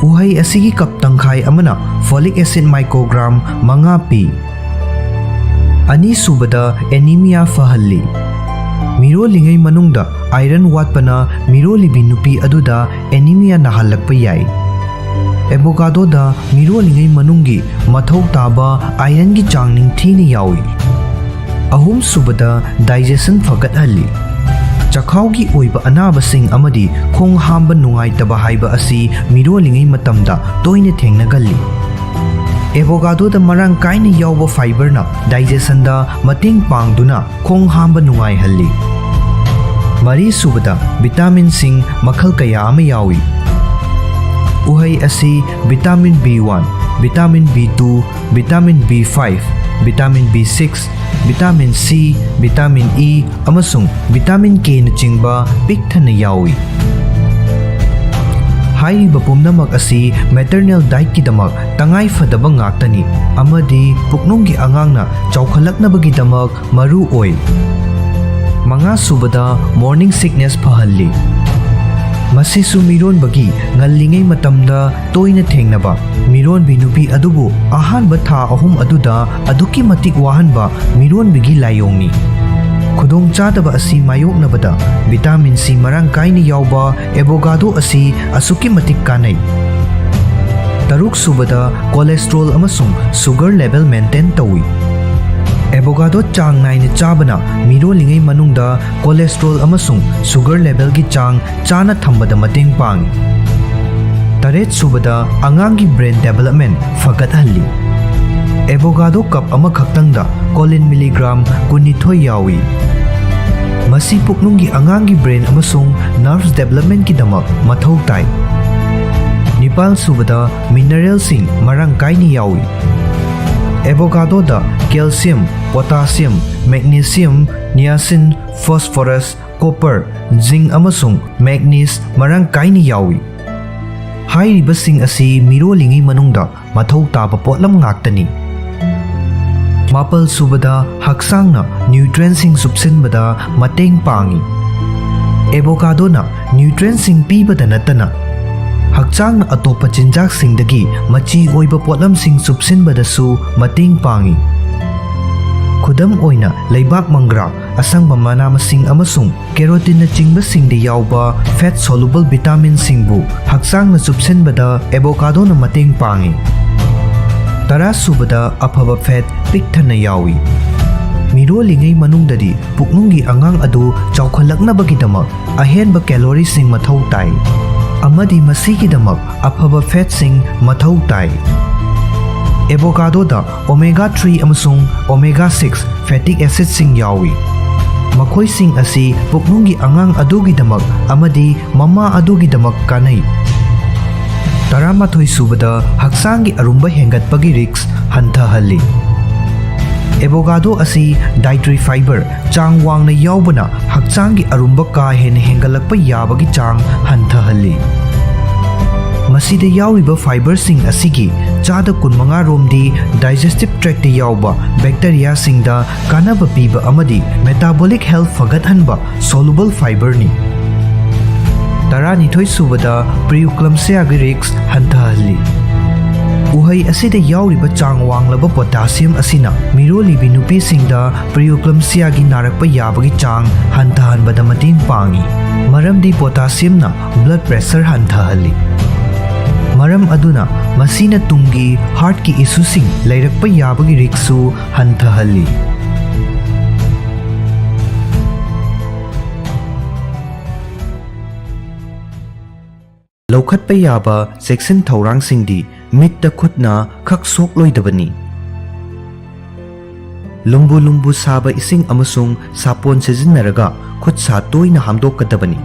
ꯎꯍꯩ ꯑꯁꯤꯒꯤ cup ꯇꯪꯈꯥꯏ ꯑꯃꯅ folic acid microgram ꯃꯉꯥ ꯄꯤ꯫ ꯑꯅꯤꯁꯨꯕꯗ, anemia ꯐꯍꯜꯂꯤ꯫ ꯃꯤꯔꯣꯜꯂꯤꯉꯩ ꯃꯅꯨꯡꯗ iron ꯋꯥꯠꯄꯅ ꯃꯤꯔꯣꯜꯂꯤꯕꯤ ꯅꯨꯄꯤ ꯑꯗꯨꯗ anemia ꯅꯥꯍꯜꯂꯛꯄ ꯌꯥꯏ꯫ Avocadoꯗ ꯃꯤꯔꯣꯜꯂꯤꯉꯩ ꯃꯅꯨꯡꯒꯤ ꯃꯊꯧ ꯇꯥꯕ ironꯒꯤ ꯆꯥꯡ ꯅꯤꯡꯊꯤꯅ ꯌꯥꯎꯏ꯫ ꯑꯍꯨꯝꯁꯨꯕꯗ, digestion ꯐꯒꯠꯍꯜꯂꯤ꯫ ꯆꯈꯥꯎꯒꯤ ꯑꯣꯏꯕ ꯑꯅꯥꯕꯁꯤꯡ ꯑꯃꯗꯤ ꯈꯣꯡ ꯍꯥꯝꯕ ꯅꯨꯡꯉꯥꯏꯇꯕ ꯍꯥꯏꯕ ꯑꯁꯤ ꯃꯤꯔꯣꯜꯂꯤꯉꯩ ꯃꯇꯝꯗ ꯇꯣꯏꯅ ꯊꯦꯡꯅꯒꯜꯂꯤ꯫ Avocadoꯗ ꯃꯔꯥꯡ ꯀꯥꯏꯅ ꯌꯥꯎꯕ fiberꯅ digestionꯗ ꯃꯇꯦꯡ ꯄꯥꯡꯗꯨꯅ ꯈꯣꯡ ꯍꯥꯝꯕ ꯅꯨꯡꯉꯥꯏꯍꯜꯂꯤ꯫ ꯃꯔꯤꯁꯨꯕꯗ, vitaminꯁꯤꯡ ꯃꯈꯜ ꯀꯌꯥ ꯑꯃ ꯌꯥꯎꯏ꯫ ꯎꯍꯩ ꯑꯁꯤ vitamin B one, vitamin B two, vitamin B five, vitamin B six, vitamin C, vitamin E ꯑꯃꯁꯨꯡ vitamin Kꯅꯆꯤꯡꯕ ꯄꯤꯛ ꯊꯟꯅ ꯌꯥꯎꯏ꯫ ꯍꯥꯏꯔꯤꯕ ꯄꯨꯝꯅꯃꯛ ꯑꯁꯤ ꯃꯦꯇꯔꯅꯦꯜ ꯗꯥꯏꯠꯀꯤꯗꯃꯛ ꯇꯉꯥꯏ ꯐꯗꯕ ꯉꯥꯛꯇꯅꯤ ꯑꯃꯗꯤ ꯄꯨꯛꯅꯨꯡꯒꯤ ꯑꯉꯥꯡꯅ ꯆꯥꯎꯈꯠꯂꯛꯅꯕꯒꯤꯗꯃꯛ ꯃꯔꯨ ꯑꯣꯏ꯫ ꯃꯉꯥ ꯁꯨꯕꯗ, ꯃꯣꯔꯅꯤꯡ ꯁꯤꯛꯅꯦꯁ ꯐꯍꯜꯂꯤ꯫ ꯃꯁꯤꯁꯨ ꯃꯤꯔꯣꯟꯕꯒꯤ ꯉꯜꯂꯤꯉꯩ ꯃꯇꯝꯗ ꯇꯣꯏꯅ ꯊꯦꯡꯅꯕ ꯃꯤꯔꯣꯟꯕꯤ ꯅꯨꯄꯤ ꯑꯗꯨꯕꯨ ꯑꯍꯥꯟꯕ ꯊꯥ ꯑꯍꯨꯝ ꯑꯗꯨꯗ ꯑꯗꯨꯛꯀꯤ ꯃꯇꯤꯛ ꯋꯥꯍꯟꯕ ꯃꯤꯔꯣꯟꯕꯤꯒꯤ ꯂꯥꯏꯑꯣꯡꯅꯤ꯫ ꯈꯨꯗꯣꯡꯆꯥꯗꯕ ꯑꯁꯤ ꯃꯥꯌꯣꯛꯅꯕꯗ ꯚꯤꯇꯥꯃꯤꯟ ꯁꯤ ꯃꯔꯥꯡ ꯀꯥꯏꯅ ꯌꯥꯎꯕ ꯑꯦꯕꯣꯒꯥꯗꯣ ꯑꯁꯤ ꯑꯁꯨꯛꯀꯤ ꯃꯇꯤꯛ ꯀꯥꯟꯅꯩ꯫ ꯇꯔꯨꯛ ꯁꯨꯕꯗ, ꯀꯣꯂꯦꯁꯇ꯭ꯔꯣꯜ ꯑꯃꯁꯨꯡ ꯁꯨꯒꯔ ꯂꯦꯚꯦꯜ ꯃꯦꯟꯇꯦꯟ ꯇꯧꯏ꯫ ꯑꯦꯕꯣꯒꯥꯗꯣ ꯆꯥꯡ ꯅꯥꯏꯅ ꯆꯥꯕꯅ ꯃꯤꯔꯣꯜꯂꯤꯉꯩ ꯃꯅꯨꯡꯗ ꯀꯣꯂꯦꯁꯇ꯭ꯔꯣꯜ ꯑꯃꯁꯨꯡ ꯁꯨꯒꯔ ꯂꯦꯚꯦꯜꯒꯤ ꯆꯥꯡ ꯆꯥꯅ ꯊꯝꯕꯗ ꯃꯇꯦꯡ ꯄꯥꯡꯏ꯫ ꯇꯔꯦꯠ ꯁꯨꯕꯗ, ꯑꯉꯥꯡꯒꯤ ꯕ꯭ꯔꯦꯟ ꯗꯦꯚꯂꯞꯃꯦꯟ ꯐꯒꯠꯍꯜꯂꯤ꯫ ꯑꯦꯕꯣꯒꯥꯗꯣ ꯀꯞ ꯑꯃꯈꯛꯇꯪꯗ ꯀꯣꯂꯤꯟ ꯃꯤꯂꯤꯒ꯭ꯔꯥꯝ ꯀꯨꯟꯅꯤꯊꯣꯏ ꯌꯥꯎꯏ꯫ ꯃꯁꯤ ꯄꯨꯛꯅꯨꯡꯒꯤ ꯑꯉꯥꯡꯒꯤ ꯕ꯭ꯔꯦꯟ ꯑꯃꯁꯨꯡ ꯅꯔꯚꯁ ꯗꯦꯚꯂꯞꯃꯦꯟꯀꯤꯗꯃꯛ ꯃꯊꯧ ꯇꯥꯏ꯫ ꯅꯤꯄꯥꯜ ꯁꯨꯕꯗ, ꯃꯤꯅꯔꯦꯜꯁꯤꯡ ꯃꯔꯥꯡ ꯀꯥꯏꯅ ꯌꯥꯎꯏ꯫ ꯑꯦꯕꯣꯒꯥꯗꯣꯗ ꯀꯦꯜꯁꯤꯌꯝ, ꯄꯣꯇꯥꯁꯤꯌꯝ, ꯃꯦꯒꯅꯦꯁꯤꯌꯝ, ꯅꯤꯌꯥꯁꯤꯟ, ꯐꯣꯁꯐꯣꯔꯁ, ꯀꯣꯄꯔ, ꯖꯤꯡ ꯑꯃꯁꯨꯡ ꯃꯦꯒꯅꯤꯁ ꯃꯔꯥꯡ ꯀꯥꯏꯅ ꯌꯥꯎꯏ꯫ ꯍꯥꯏꯔꯤꯕꯁꯤꯡ ꯑꯁꯤ ꯃꯤꯔꯣꯜꯂꯤꯉꯩ ꯃꯅꯨꯡꯗ ꯃꯊꯧ ꯇꯥꯕ ꯄꯣꯠꯂꯝ ꯉꯥꯛꯇꯅꯤ꯫ ꯃꯥꯄꯜ ꯁꯨꯕꯗ, ꯍꯛꯆꯥꯡꯅ ꯅ꯭ꯌꯨꯇ꯭ꯔꯦꯟꯁꯤꯡ ꯆꯨꯞꯁꯤꯟꯕꯗ ꯃꯇꯦꯡ ꯄꯥꯡꯏ꯫ ꯑꯦꯕꯣꯀꯥꯗꯣꯅ ꯅ꯭ꯌꯨꯇ꯭ꯔꯦꯟꯁꯤꯡ ꯄꯤꯕꯗ ꯅꯠꯇꯅ ꯍꯛꯆꯥꯡꯅ ꯑꯇꯣꯞꯄ ꯆꯤꯟꯖꯥꯛꯁꯤꯡꯗꯒꯤ ꯃꯆꯤ ꯑꯣꯏꯕ ꯄꯣꯠꯂꯝꯁꯤꯡ ꯆꯨꯞꯁꯤꯟꯕꯗꯁꯨ ꯃꯇꯦꯡ ꯄꯥꯡꯏ꯫ ꯈꯨꯗꯝ ꯑꯣꯏꯅ, ꯂꯩꯕꯥꯛ ꯃꯪꯒ꯭ꯔꯥ, ꯑꯁꯪꯕ ꯃꯅꯥ ꯃꯁꯤꯡ ꯑꯃꯁꯨꯡ ꯀꯦꯔꯣꯇꯤꯟꯅꯆꯤꯡꯕꯁꯤꯡꯗ ꯌꯥꯎꯕ ꯐꯦꯠ ꯁꯣꯂꯨꯕꯜ ꯚꯤꯇꯥꯃꯤꯟꯁꯤꯡꯕꯨ ꯍꯛꯆꯥꯡꯅ ꯆꯨꯞꯁꯤꯟꯕꯗ ꯑꯦꯕꯣꯀꯥꯗꯣꯅ ꯃꯇꯦꯡ ꯄꯥꯡꯏ꯫ ꯇꯔꯥ ꯁꯨꯕꯗ, ꯑꯐꯕ ꯐꯦꯠ ꯄꯤꯛ ꯊꯟꯅ ꯌꯥꯎꯏ꯫ ꯃꯤꯔꯣꯜꯂꯤꯉꯩ ꯃꯅꯨꯡꯗꯗꯤ ꯄꯨꯛꯅꯨꯡꯒꯤ ꯑꯉꯥꯡ ꯑꯗꯨ ꯆꯥꯎꯈꯠꯂꯛꯅꯕꯒꯤꯗꯃꯛ ꯑꯍꯦꯟꯕ ꯀꯦꯂꯣꯔꯤꯁꯤꯡ ꯃꯊꯧ ꯇꯥꯏ, ꯑꯃꯗꯤ ꯃꯁꯤꯒꯤꯗꯃꯛ ꯑꯐꯕ ꯐꯦꯠꯁꯤꯡ ꯃꯊꯧ ꯇꯥꯏ꯫ ꯑꯦꯕꯣꯀꯥꯗꯣꯗ ꯑꯣꯃꯦꯒꯥ ꯊ꯭ꯔꯤ ꯑꯃꯁꯨꯡ ꯑꯣꯃꯦꯒꯥ ꯁꯤꯛꯁ ꯐꯦꯇꯤ ꯑꯦꯁꯤꯗꯁꯤꯡ ꯌꯥꯎꯏ꯫ ꯃꯈꯣꯏꯁꯤꯡ ꯑꯁꯤ ꯄꯨꯛꯅꯨꯡꯒꯤ ꯑꯉꯥꯡ ꯑꯗꯨꯒꯤꯗꯃꯛ ꯑꯃꯗꯤ ꯃꯃꯥ ꯑꯗꯨꯒꯤꯗꯃꯛ ꯀꯥꯟꯅꯩ꯫ ꯇꯔꯥꯃꯥꯊꯣꯏ ꯁꯨꯕꯗ, ꯍꯛꯆꯥꯡꯒꯤ ꯑꯔꯨꯝꯕ ꯍꯦꯟꯒꯠꯄꯒꯤ ꯔꯤꯁ꯭ꯛ ꯍꯟꯊꯍꯜꯂꯤ꯫ ꯑꯦꯕꯣꯀꯥꯗꯣ ꯑꯁꯤ ꯗꯥꯏꯇꯔꯤ ꯐꯥꯏꯕꯔ ꯆꯥꯡ ꯋꯥꯡꯅ ꯌꯥꯎꯕꯅ ꯍꯛꯆꯥꯡꯒꯤ ꯑꯔꯨꯝꯕ ꯀꯥ ꯍꯦꯟꯅ ꯍꯦꯟꯒꯠꯂꯛꯄ ꯌꯥꯕꯒꯤ ꯆꯥꯡ ꯍꯟꯊꯍꯜꯂꯤ꯫ ꯁꯤꯗ ꯌꯥꯎꯔꯤꯕ fiberꯁꯤꯡ ꯑꯁꯤꯒꯤ ꯆꯥꯗ ꯀꯨꯟꯃꯉꯥ ꯔꯣꯝꯗꯤ digestive tractꯇ ꯌꯥꯎꯕ bacteriaꯁꯤꯡꯗ ꯀꯥꯟꯅꯕ ꯄꯤꯕ ꯑꯃꯗꯤ metabolic health ꯐꯒꯠꯍꯟꯕ soluble fiberꯅꯤ꯫ ꯇꯔꯥꯅꯤꯊꯣꯏ ꯁꯨꯕꯗ preeclampsiaꯒꯤ risk ꯍꯟꯊꯍꯜꯂꯤ꯫ ꯎꯍꯩ ꯑꯁꯤꯗ ꯌꯥꯎꯔꯤꯕ ꯆꯥꯡ ꯋꯥꯡꯂꯕ potassium ꯑꯁꯤꯅ ꯃꯤꯔꯣꯜꯂꯤꯕꯤ ꯅꯨꯄꯤꯁꯤꯡꯗ preeclampsiaꯒꯤ ꯅꯥꯔꯛꯄ ꯌꯥꯕꯒꯤ ꯆꯥꯡ ꯍꯟꯊꯍꯟꯕꯗ ꯃꯇꯦꯡ ꯄꯥꯡꯏ, ꯃꯔꯝꯗꯤ potassiumꯅ blood pressure ꯍꯟꯊꯍꯜꯂꯤ꯫ ꯃꯔꯝ ꯑꯗꯨꯅ ꯃꯁꯤꯅ ꯇꯨꯡꯒꯤ heartꯀꯤ issueꯁꯤꯡ ꯂꯩꯔꯛꯄ ꯌꯥꯕꯒꯤ riskꯁꯨ ꯍꯟꯊꯍꯜꯂꯤ꯫ ꯂꯧꯈꯠꯄ ꯌꯥꯕ ꯆꯦꯛꯁꯤꯟ ꯊꯧꯔꯥꯡꯁꯤꯡꯗꯤ ꯃꯤꯠꯇ ꯈꯨꯠꯅ ꯈꯛ ꯁꯣꯛꯂꯣꯏꯗꯕꯅꯤ꯫ ꯂꯨꯝꯕꯨ ꯂꯨꯝꯕꯨ ꯁꯥꯕ ꯏꯁꯤꯡ ꯑꯃꯁꯨꯡ ꯁꯥꯄꯣꯟ ꯁꯤꯖꯤꯟꯅꯔꯒ ꯈꯨꯠ ꯁꯥ ꯇꯣꯏꯅ ꯍꯥꯝꯗꯣꯛꯀꯗꯕꯅꯤ꯫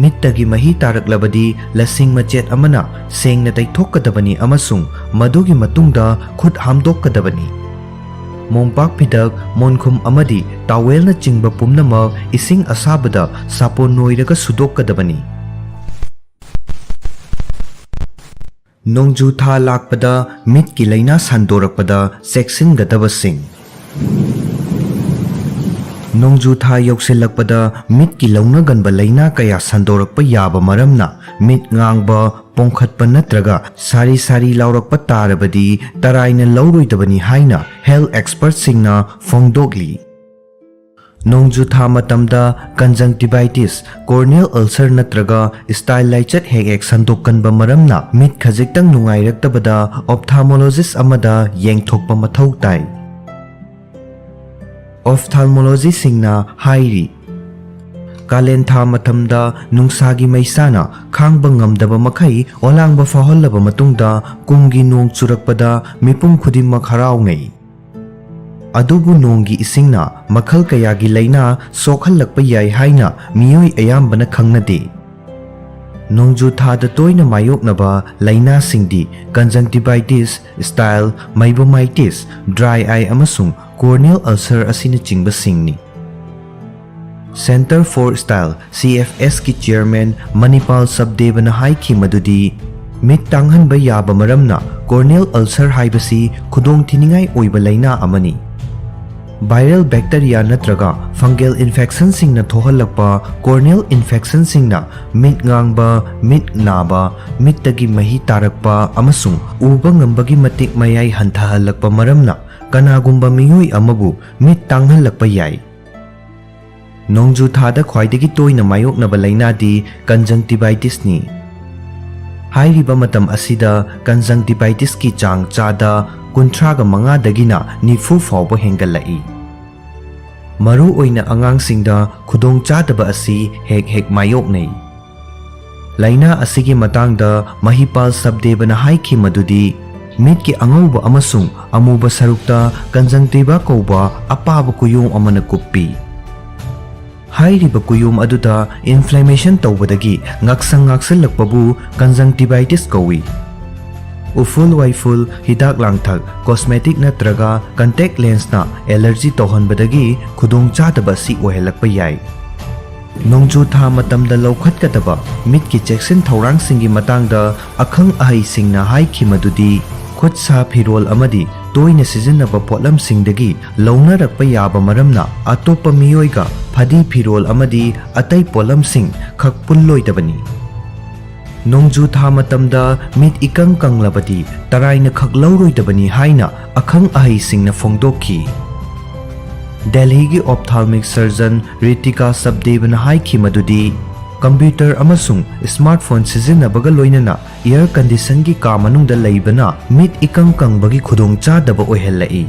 ꯃꯤꯠꯇꯒꯤ ꯃꯍꯤ ꯇꯥꯔꯛꯂꯕꯗꯤ ꯂꯁꯤꯡ ꯃꯆꯦꯠ ꯑꯃꯅ ꯁꯦꯡꯅ ꯇꯩꯊꯣꯛꯀꯗꯕꯅꯤ ꯑꯃꯁꯨꯡ ꯃꯗꯨꯒꯤ ꯃꯇꯨꯡꯗ ꯈꯨꯠ ꯍꯥꯝꯗꯣꯛꯀꯗꯕꯅꯤ꯫ ꯃꯣꯝꯄꯥꯛ ꯐꯤꯗꯛ, ꯃꯣꯟꯈꯨꯝ ꯑꯃꯗꯤ towelꯅꯆꯤꯡꯕ ꯄꯨꯝꯅꯃꯛ ꯏꯁꯤꯡ ꯑꯁꯥꯕꯗ ꯁꯥꯄꯣꯟ ꯅꯣꯏꯔꯒ ꯁꯨꯗꯣꯛꯀꯗꯕꯅꯤ꯫ ꯅꯣꯡꯖꯨ ꯊꯥ ꯂꯥꯛꯄꯗ ꯃꯤꯠꯀꯤ ꯂꯥꯏꯅꯥ ꯁꯟꯗꯣꯔꯛꯄꯗ ꯆꯦꯛꯁꯤꯟꯒꯗꯕꯁꯤꯡ꯫ ꯅꯣꯡꯖꯨ ꯊꯥ ꯌꯧꯁꯤꯜꯂꯛꯄꯗ ꯃꯤꯠꯀꯤ ꯂꯧꯅꯒꯟꯕ ꯂꯥꯏꯅꯥ ꯀꯌꯥ ꯁꯟꯗꯣꯔꯛꯄ ꯌꯥꯕ ꯃꯔꯝꯅ ꯃꯤꯠ ꯉꯥꯡꯕ, ꯄꯣꯡꯈꯠꯄ ꯅꯠꯇ꯭ꯔꯒ ꯁꯥꯔꯤ ꯁꯥꯔꯤ ꯂꯥꯎꯔꯛꯄ ꯇꯥꯔꯕꯗꯤ ꯇꯔꯥꯏꯅ ꯂꯧꯔꯣꯏꯗꯕꯅꯤ ꯍꯥꯏꯅ health expertꯁꯤꯡꯅ ꯐꯣꯡꯗꯣꯛꯂꯤ꯫ ꯅꯣꯡꯖꯨ ꯊꯥ ꯃꯇꯝꯗ conjunctivitis, corneal ulcer ꯅꯠꯇ꯭ꯔꯒ style ꯂꯥꯏꯆꯠ ꯍꯦꯛ ꯍꯦꯛ ꯁꯟꯗꯣꯛꯀꯟꯕ ꯃꯔꯝꯅ ꯃꯤꯠ ꯈꯖꯤꯛꯇꯪ ꯅꯨꯡꯉꯥꯏꯔꯛꯇꯕꯗ ophthalmologist ꯑꯃꯗ ꯌꯦꯡꯊꯣꯛꯄ ꯃꯊꯧ ꯇꯥꯏ꯫ Ophthalmologistꯁꯤꯡꯅ ꯍꯥꯏꯔꯤ, ꯀꯥꯂꯦꯟ ꯊꯥ ꯃꯇꯝꯗ ꯅꯨꯡꯁꯥꯒꯤ ꯃꯩꯁꯥꯅ ꯈꯥꯡꯕ ꯉꯝꯗꯕ ꯃꯈꯩ ꯑꯣꯂꯥꯡꯕ ꯐꯥꯎꯍꯜꯂꯕ ꯃꯇꯨꯡꯗ ꯀꯨꯝꯒꯤ ꯅꯣꯡ ꯆꯨꯔꯛꯄꯗ ꯃꯤꯄꯨꯝ ꯈꯨꯗꯤꯡꯃꯛ ꯍꯔꯥꯎꯅꯩ꯫ ꯑꯗꯨꯕꯨ ꯅꯣꯡꯒꯤ ꯏꯁꯤꯡꯅ ꯃꯈꯜ ꯀꯌꯥꯒꯤ ꯂꯥꯏꯅꯥ ꯁꯣꯛꯍꯜꯂꯛꯄ ꯌꯥꯏ ꯍꯥꯏꯅ ꯃꯤꯑꯣꯏ ꯑꯌꯥꯝꯕꯅ ꯈꯪꯅꯗꯦ꯫ ꯅꯣꯡꯖꯨ ꯊꯥꯗ ꯇꯣꯏꯅ ꯃꯥꯌꯣꯛꯅꯕ ꯂꯥꯏꯅꯥꯁꯤꯡꯗꯤ conjunctivitis, style, meibommitis, dry eye ꯑꯃꯁꯨꯡ corneal ulcer ꯑꯁꯤꯅꯆꯤꯡꯕꯁꯤꯡꯅꯤ꯫ Centre for Style, C F S ꯀꯤ chairman ꯃꯅꯤꯄꯥꯜ ꯁꯕꯗꯦꯕꯅ ꯍꯥꯏꯈꯤ ꯃꯗꯨꯗꯤ, ꯃꯤꯠ ꯇꯥꯡꯍꯟꯕ ꯌꯥꯕ ꯃꯔꯝꯅ corneal ulcer ꯍꯥꯏꯕꯁꯤ ꯈꯨꯗꯣꯡꯊꯤꯅꯤꯡꯉꯥꯏ ꯑꯣꯏꯕ ꯂꯥꯏꯅꯥ ꯑꯃꯅꯤ꯫ Viral bacteria ꯅꯠꯇ꯭ꯔꯒ fungal infectionꯁꯤꯡꯅ ꯊꯣꯛꯍꯜꯂꯛꯄ corneal infectionꯁꯤꯡꯅ ꯃꯤꯠ ꯉꯥꯡꯕ, ꯃꯤꯠ ꯅꯥꯕ, ꯃꯤꯠꯇꯒꯤ ꯃꯍꯤ ꯇꯥꯔꯛꯄ ꯑꯃꯁꯨꯡ ꯎꯕ ꯉꯝꯕꯒꯤ ꯃꯇꯤꯛ ꯃꯌꯥꯏ ꯍꯟꯊꯍꯜꯂꯛꯄ ꯃꯔꯝꯅ ꯀꯅꯥꯒꯨꯝꯕ ꯃꯤꯑꯣꯏ ꯑꯃꯕꯨ ꯃꯤꯠ ꯇꯥꯡꯍꯜꯂꯛꯄ ꯌꯥꯏ꯫ ꯅꯣꯡꯖꯨ ꯊꯥꯗ ꯈ꯭ꯋꯥꯏꯗꯒꯤ ꯇꯣꯏꯅ ꯃꯥꯌꯣꯛꯅꯕ ꯂꯥꯏꯅꯥꯗꯤ conjunctivitisꯅꯤ꯫ ꯍꯥꯏꯔꯤꯕ ꯃꯇꯝ ꯑꯁꯤꯗ conjunctivitisꯀꯤ ꯆꯥꯡ ꯆꯥꯗ ꯀꯨꯟꯊ꯭ꯔꯥꯒ ꯃꯉꯥꯗꯒꯤꯅ ꯅꯤꯐꯨ ꯐꯥꯎꯕ ꯍꯦꯟꯒꯠꯂꯛꯏ꯫ ꯃꯔꯨꯑꯣꯏꯅ ꯑꯉꯥꯡꯁꯤꯡꯗ ꯈꯨꯗꯣꯡꯆꯥꯗꯕ ꯑꯁꯤ ꯍꯦꯛ ꯍꯦꯛ ꯃꯥꯌꯣꯛꯅꯩ꯫ ꯂꯥꯏꯅꯥ ꯑꯁꯤꯒꯤ ꯃꯇꯥꯡꯗ ꯃꯍꯤꯄꯥꯜ ꯁꯕꯗꯦꯕꯅ ꯍꯥꯏꯈꯤ ꯃꯗꯨꯗꯤ, ꯃꯤꯠꯀꯤ ꯑꯉꯧꯕ ꯑꯃꯁꯨꯡ ꯑꯃꯨꯕ ꯁꯔꯨꯛꯇ conjunctiva ꯀꯧꯕ ꯑꯄꯥꯕ ꯀꯨꯌꯣꯝ ꯑꯃꯅ ꯀꯨꯞꯄꯤ꯫ ꯍꯥꯏꯔꯤꯕ ꯀꯨꯌꯣꯝ ꯑꯗꯨꯗ inflammation ꯇꯧꯕꯗꯒꯤ ꯉꯛꯁꯪ ꯉꯥꯛꯁꯜꯂꯛꯄꯕꯨ conjunctivitis ꯀꯧꯏ꯫ ꯎꯐꯨꯜ ꯋꯥꯏꯐꯨꯜ, ꯍꯤꯗꯥꯛ ꯂꯥꯡꯊꯛ, cosmetic ꯅꯠꯇ꯭ꯔꯒ contact lenseꯅ allergy ꯇꯧꯍꯟꯕꯗꯒꯤ ꯈꯨꯗꯣꯡꯆꯥꯗꯕ ꯑꯁꯤ ꯑꯣꯏꯍꯜꯂꯛꯄ ꯌꯥꯏ꯫ ꯅꯣꯡꯖꯨ ꯊꯥ ꯃꯇꯝꯗ ꯂꯧꯈꯠꯀꯗꯕ ꯃꯤꯠꯀꯤ ꯆꯦꯛꯁꯤꯟ ꯊꯧꯔꯥꯡꯁꯤꯡꯒꯤ ꯃꯇꯥꯡꯗ ꯑꯈꯪ ꯑꯍꯩꯁꯤꯡꯅ ꯍꯥꯏꯈꯤ ꯃꯗꯨꯗꯤ, ꯈꯨꯠ ꯁꯥ ꯐꯤꯔꯣꯜ ꯑꯃꯗꯤ ꯇꯣꯏꯅ ꯁꯤꯖꯤꯟꯅꯕ ꯄꯣꯠꯂꯝꯁꯤꯡꯗꯒꯤ ꯂꯧꯅꯔꯛꯄ ꯌꯥꯕ ꯃꯔꯝꯅ ꯑꯇꯣꯞꯄ ꯃꯤꯑꯣꯏꯒ ꯐꯗꯤ ꯐꯤꯔꯣꯜ ꯑꯃꯗꯤ ꯑꯇꯩ ꯄꯣꯠꯂꯝꯁꯤꯡ ꯈꯛ ꯄꯨꯜꯂꯣꯏꯗꯕꯅꯤ꯫ ꯅꯣꯡꯖꯨ ꯊꯥ ꯃꯇꯝꯗ ꯃꯤꯠ ꯏꯀꯪ ꯀꯪꯂꯕꯗꯤ ꯇꯔꯥꯏꯅ ꯈꯛ ꯂꯧꯔꯣꯏꯗꯕꯅꯤ ꯍꯥꯏꯅ ꯑꯈꯪ ꯑꯍꯩꯁꯤꯡꯅ ꯐꯣꯡꯗꯣꯛꯈꯤ꯫ ꯗꯦꯜꯍꯤꯒꯤ ophthalmic surgeon ꯔꯤꯇꯤꯀꯥ ꯁꯕꯗꯦꯕꯅ ꯍꯥꯏꯈꯤ ꯃꯗꯨꯗꯤ, computer ꯑꯃꯁꯨꯡ smartphone ꯁꯤꯖꯤꯟꯅꯕꯒ ꯂꯣꯏꯅꯅ air conditionꯒꯤ ꯀꯥ ꯃꯅꯨꯡꯗ ꯂꯩꯕꯅ ꯃꯤꯠ ꯏꯀꯪ ꯀꯪꯕꯒꯤ ꯈꯨꯗꯣꯡꯆꯥꯗꯕ ꯑꯣꯏꯍꯜꯂꯛꯏ꯫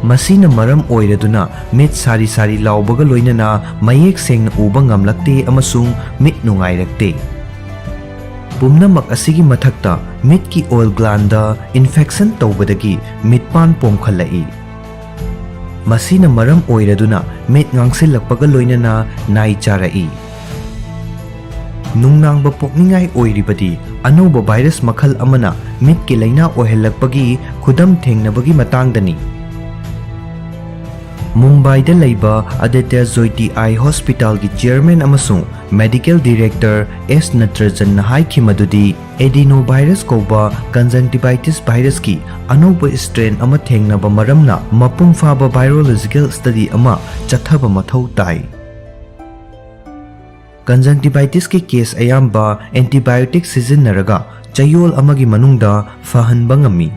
ꯃꯁꯤꯅ ꯃꯔꯝ ꯑꯣꯏꯔꯗꯨꯅ ꯃꯤꯠ ꯁꯥꯔꯤ ꯁꯥꯔꯤ ꯂꯥꯎꯕꯒ ꯂꯣꯏꯅꯅ ꯃꯌꯦꯛ ꯁꯦꯡꯅ ꯎꯕ ꯉꯝꯂꯛꯇꯦ ꯑꯃꯁꯨꯡ ꯃꯤꯠ ꯅꯨꯡꯉꯥꯏꯔꯛꯇꯦ꯫ ꯄꯨꯝꯅꯃꯛ ꯑꯁꯤꯒꯤ ꯃꯊꯛꯇ, ꯃꯤꯠꯀꯤ ꯑꯣꯏꯜ glandꯗ infection ꯇꯧꯕꯗꯒꯤ ꯃꯤꯠꯄꯥꯟ ꯄꯣꯝꯈꯠꯂꯛꯏ꯫ ꯃꯁꯤꯅ ꯃꯔꯝ ꯑꯣꯏꯔꯗꯨꯅ ꯃꯤꯠ ꯉꯥꯡꯁꯤꯜꯂꯛꯄꯒ ꯂꯣꯏꯅꯅ ꯅꯥꯏ ꯆꯥꯔꯛꯏ꯫ ꯅꯨꯡꯅꯥꯡꯕ ꯄꯣꯛꯅꯤꯡꯉꯥꯏ ꯑꯣꯏꯔꯤꯕꯗꯤ ꯑꯅꯧꯕ virus ꯃꯈꯜ ꯑꯃꯅ ꯃꯤꯠꯀꯤ ꯂꯥꯏꯅꯥ ꯑꯣꯏꯍꯜꯂꯛꯄꯒꯤ ꯈꯨꯗꯝ ꯊꯦꯡꯅꯕꯒꯤ ꯃꯇꯥꯡꯗꯅꯤ꯫ ꯃꯨꯝꯕꯥꯏꯗ ꯂꯩꯕ ꯑꯗꯤꯇ꯭ꯌ ꯖ꯭ꯌꯣꯇꯤ ꯑꯥꯏ ꯍꯣꯁꯄꯤꯇꯥꯜꯒꯤ ꯆꯤꯌꯔꯃꯦꯟ ꯑꯃꯁꯨꯡ ꯃꯦꯗꯤꯀꯦꯜ ꯗꯤꯔꯦꯛꯇꯔ ꯑꯦꯁ ꯅꯇ꯭ꯔꯖꯟꯅ ꯍꯥꯏꯈꯤ ꯃꯗꯨꯗꯤ, adenovirus ꯀꯧꯕ conjunctivitis virusꯀꯤ ꯑꯅꯧꯕ strain ꯑꯃ ꯊꯦꯡꯅꯕ ꯃꯔꯝꯅ ꯃꯄꯨꯡ ꯐꯥꯕ virological study ꯑꯃ ꯆꯠꯊꯕ ꯃꯊꯧ ꯇꯥꯏ꯫ Conjunctivitisꯀꯤ case ꯑꯌꯥꯝꯕ antibiotic ꯁꯤꯖꯤꯟꯅꯔꯒ ꯆꯌꯣꯜ ꯑꯃꯒꯤ ꯃꯅꯨꯡꯗ ꯐꯍꯟꯕ ꯉꯝꯃꯤ꯫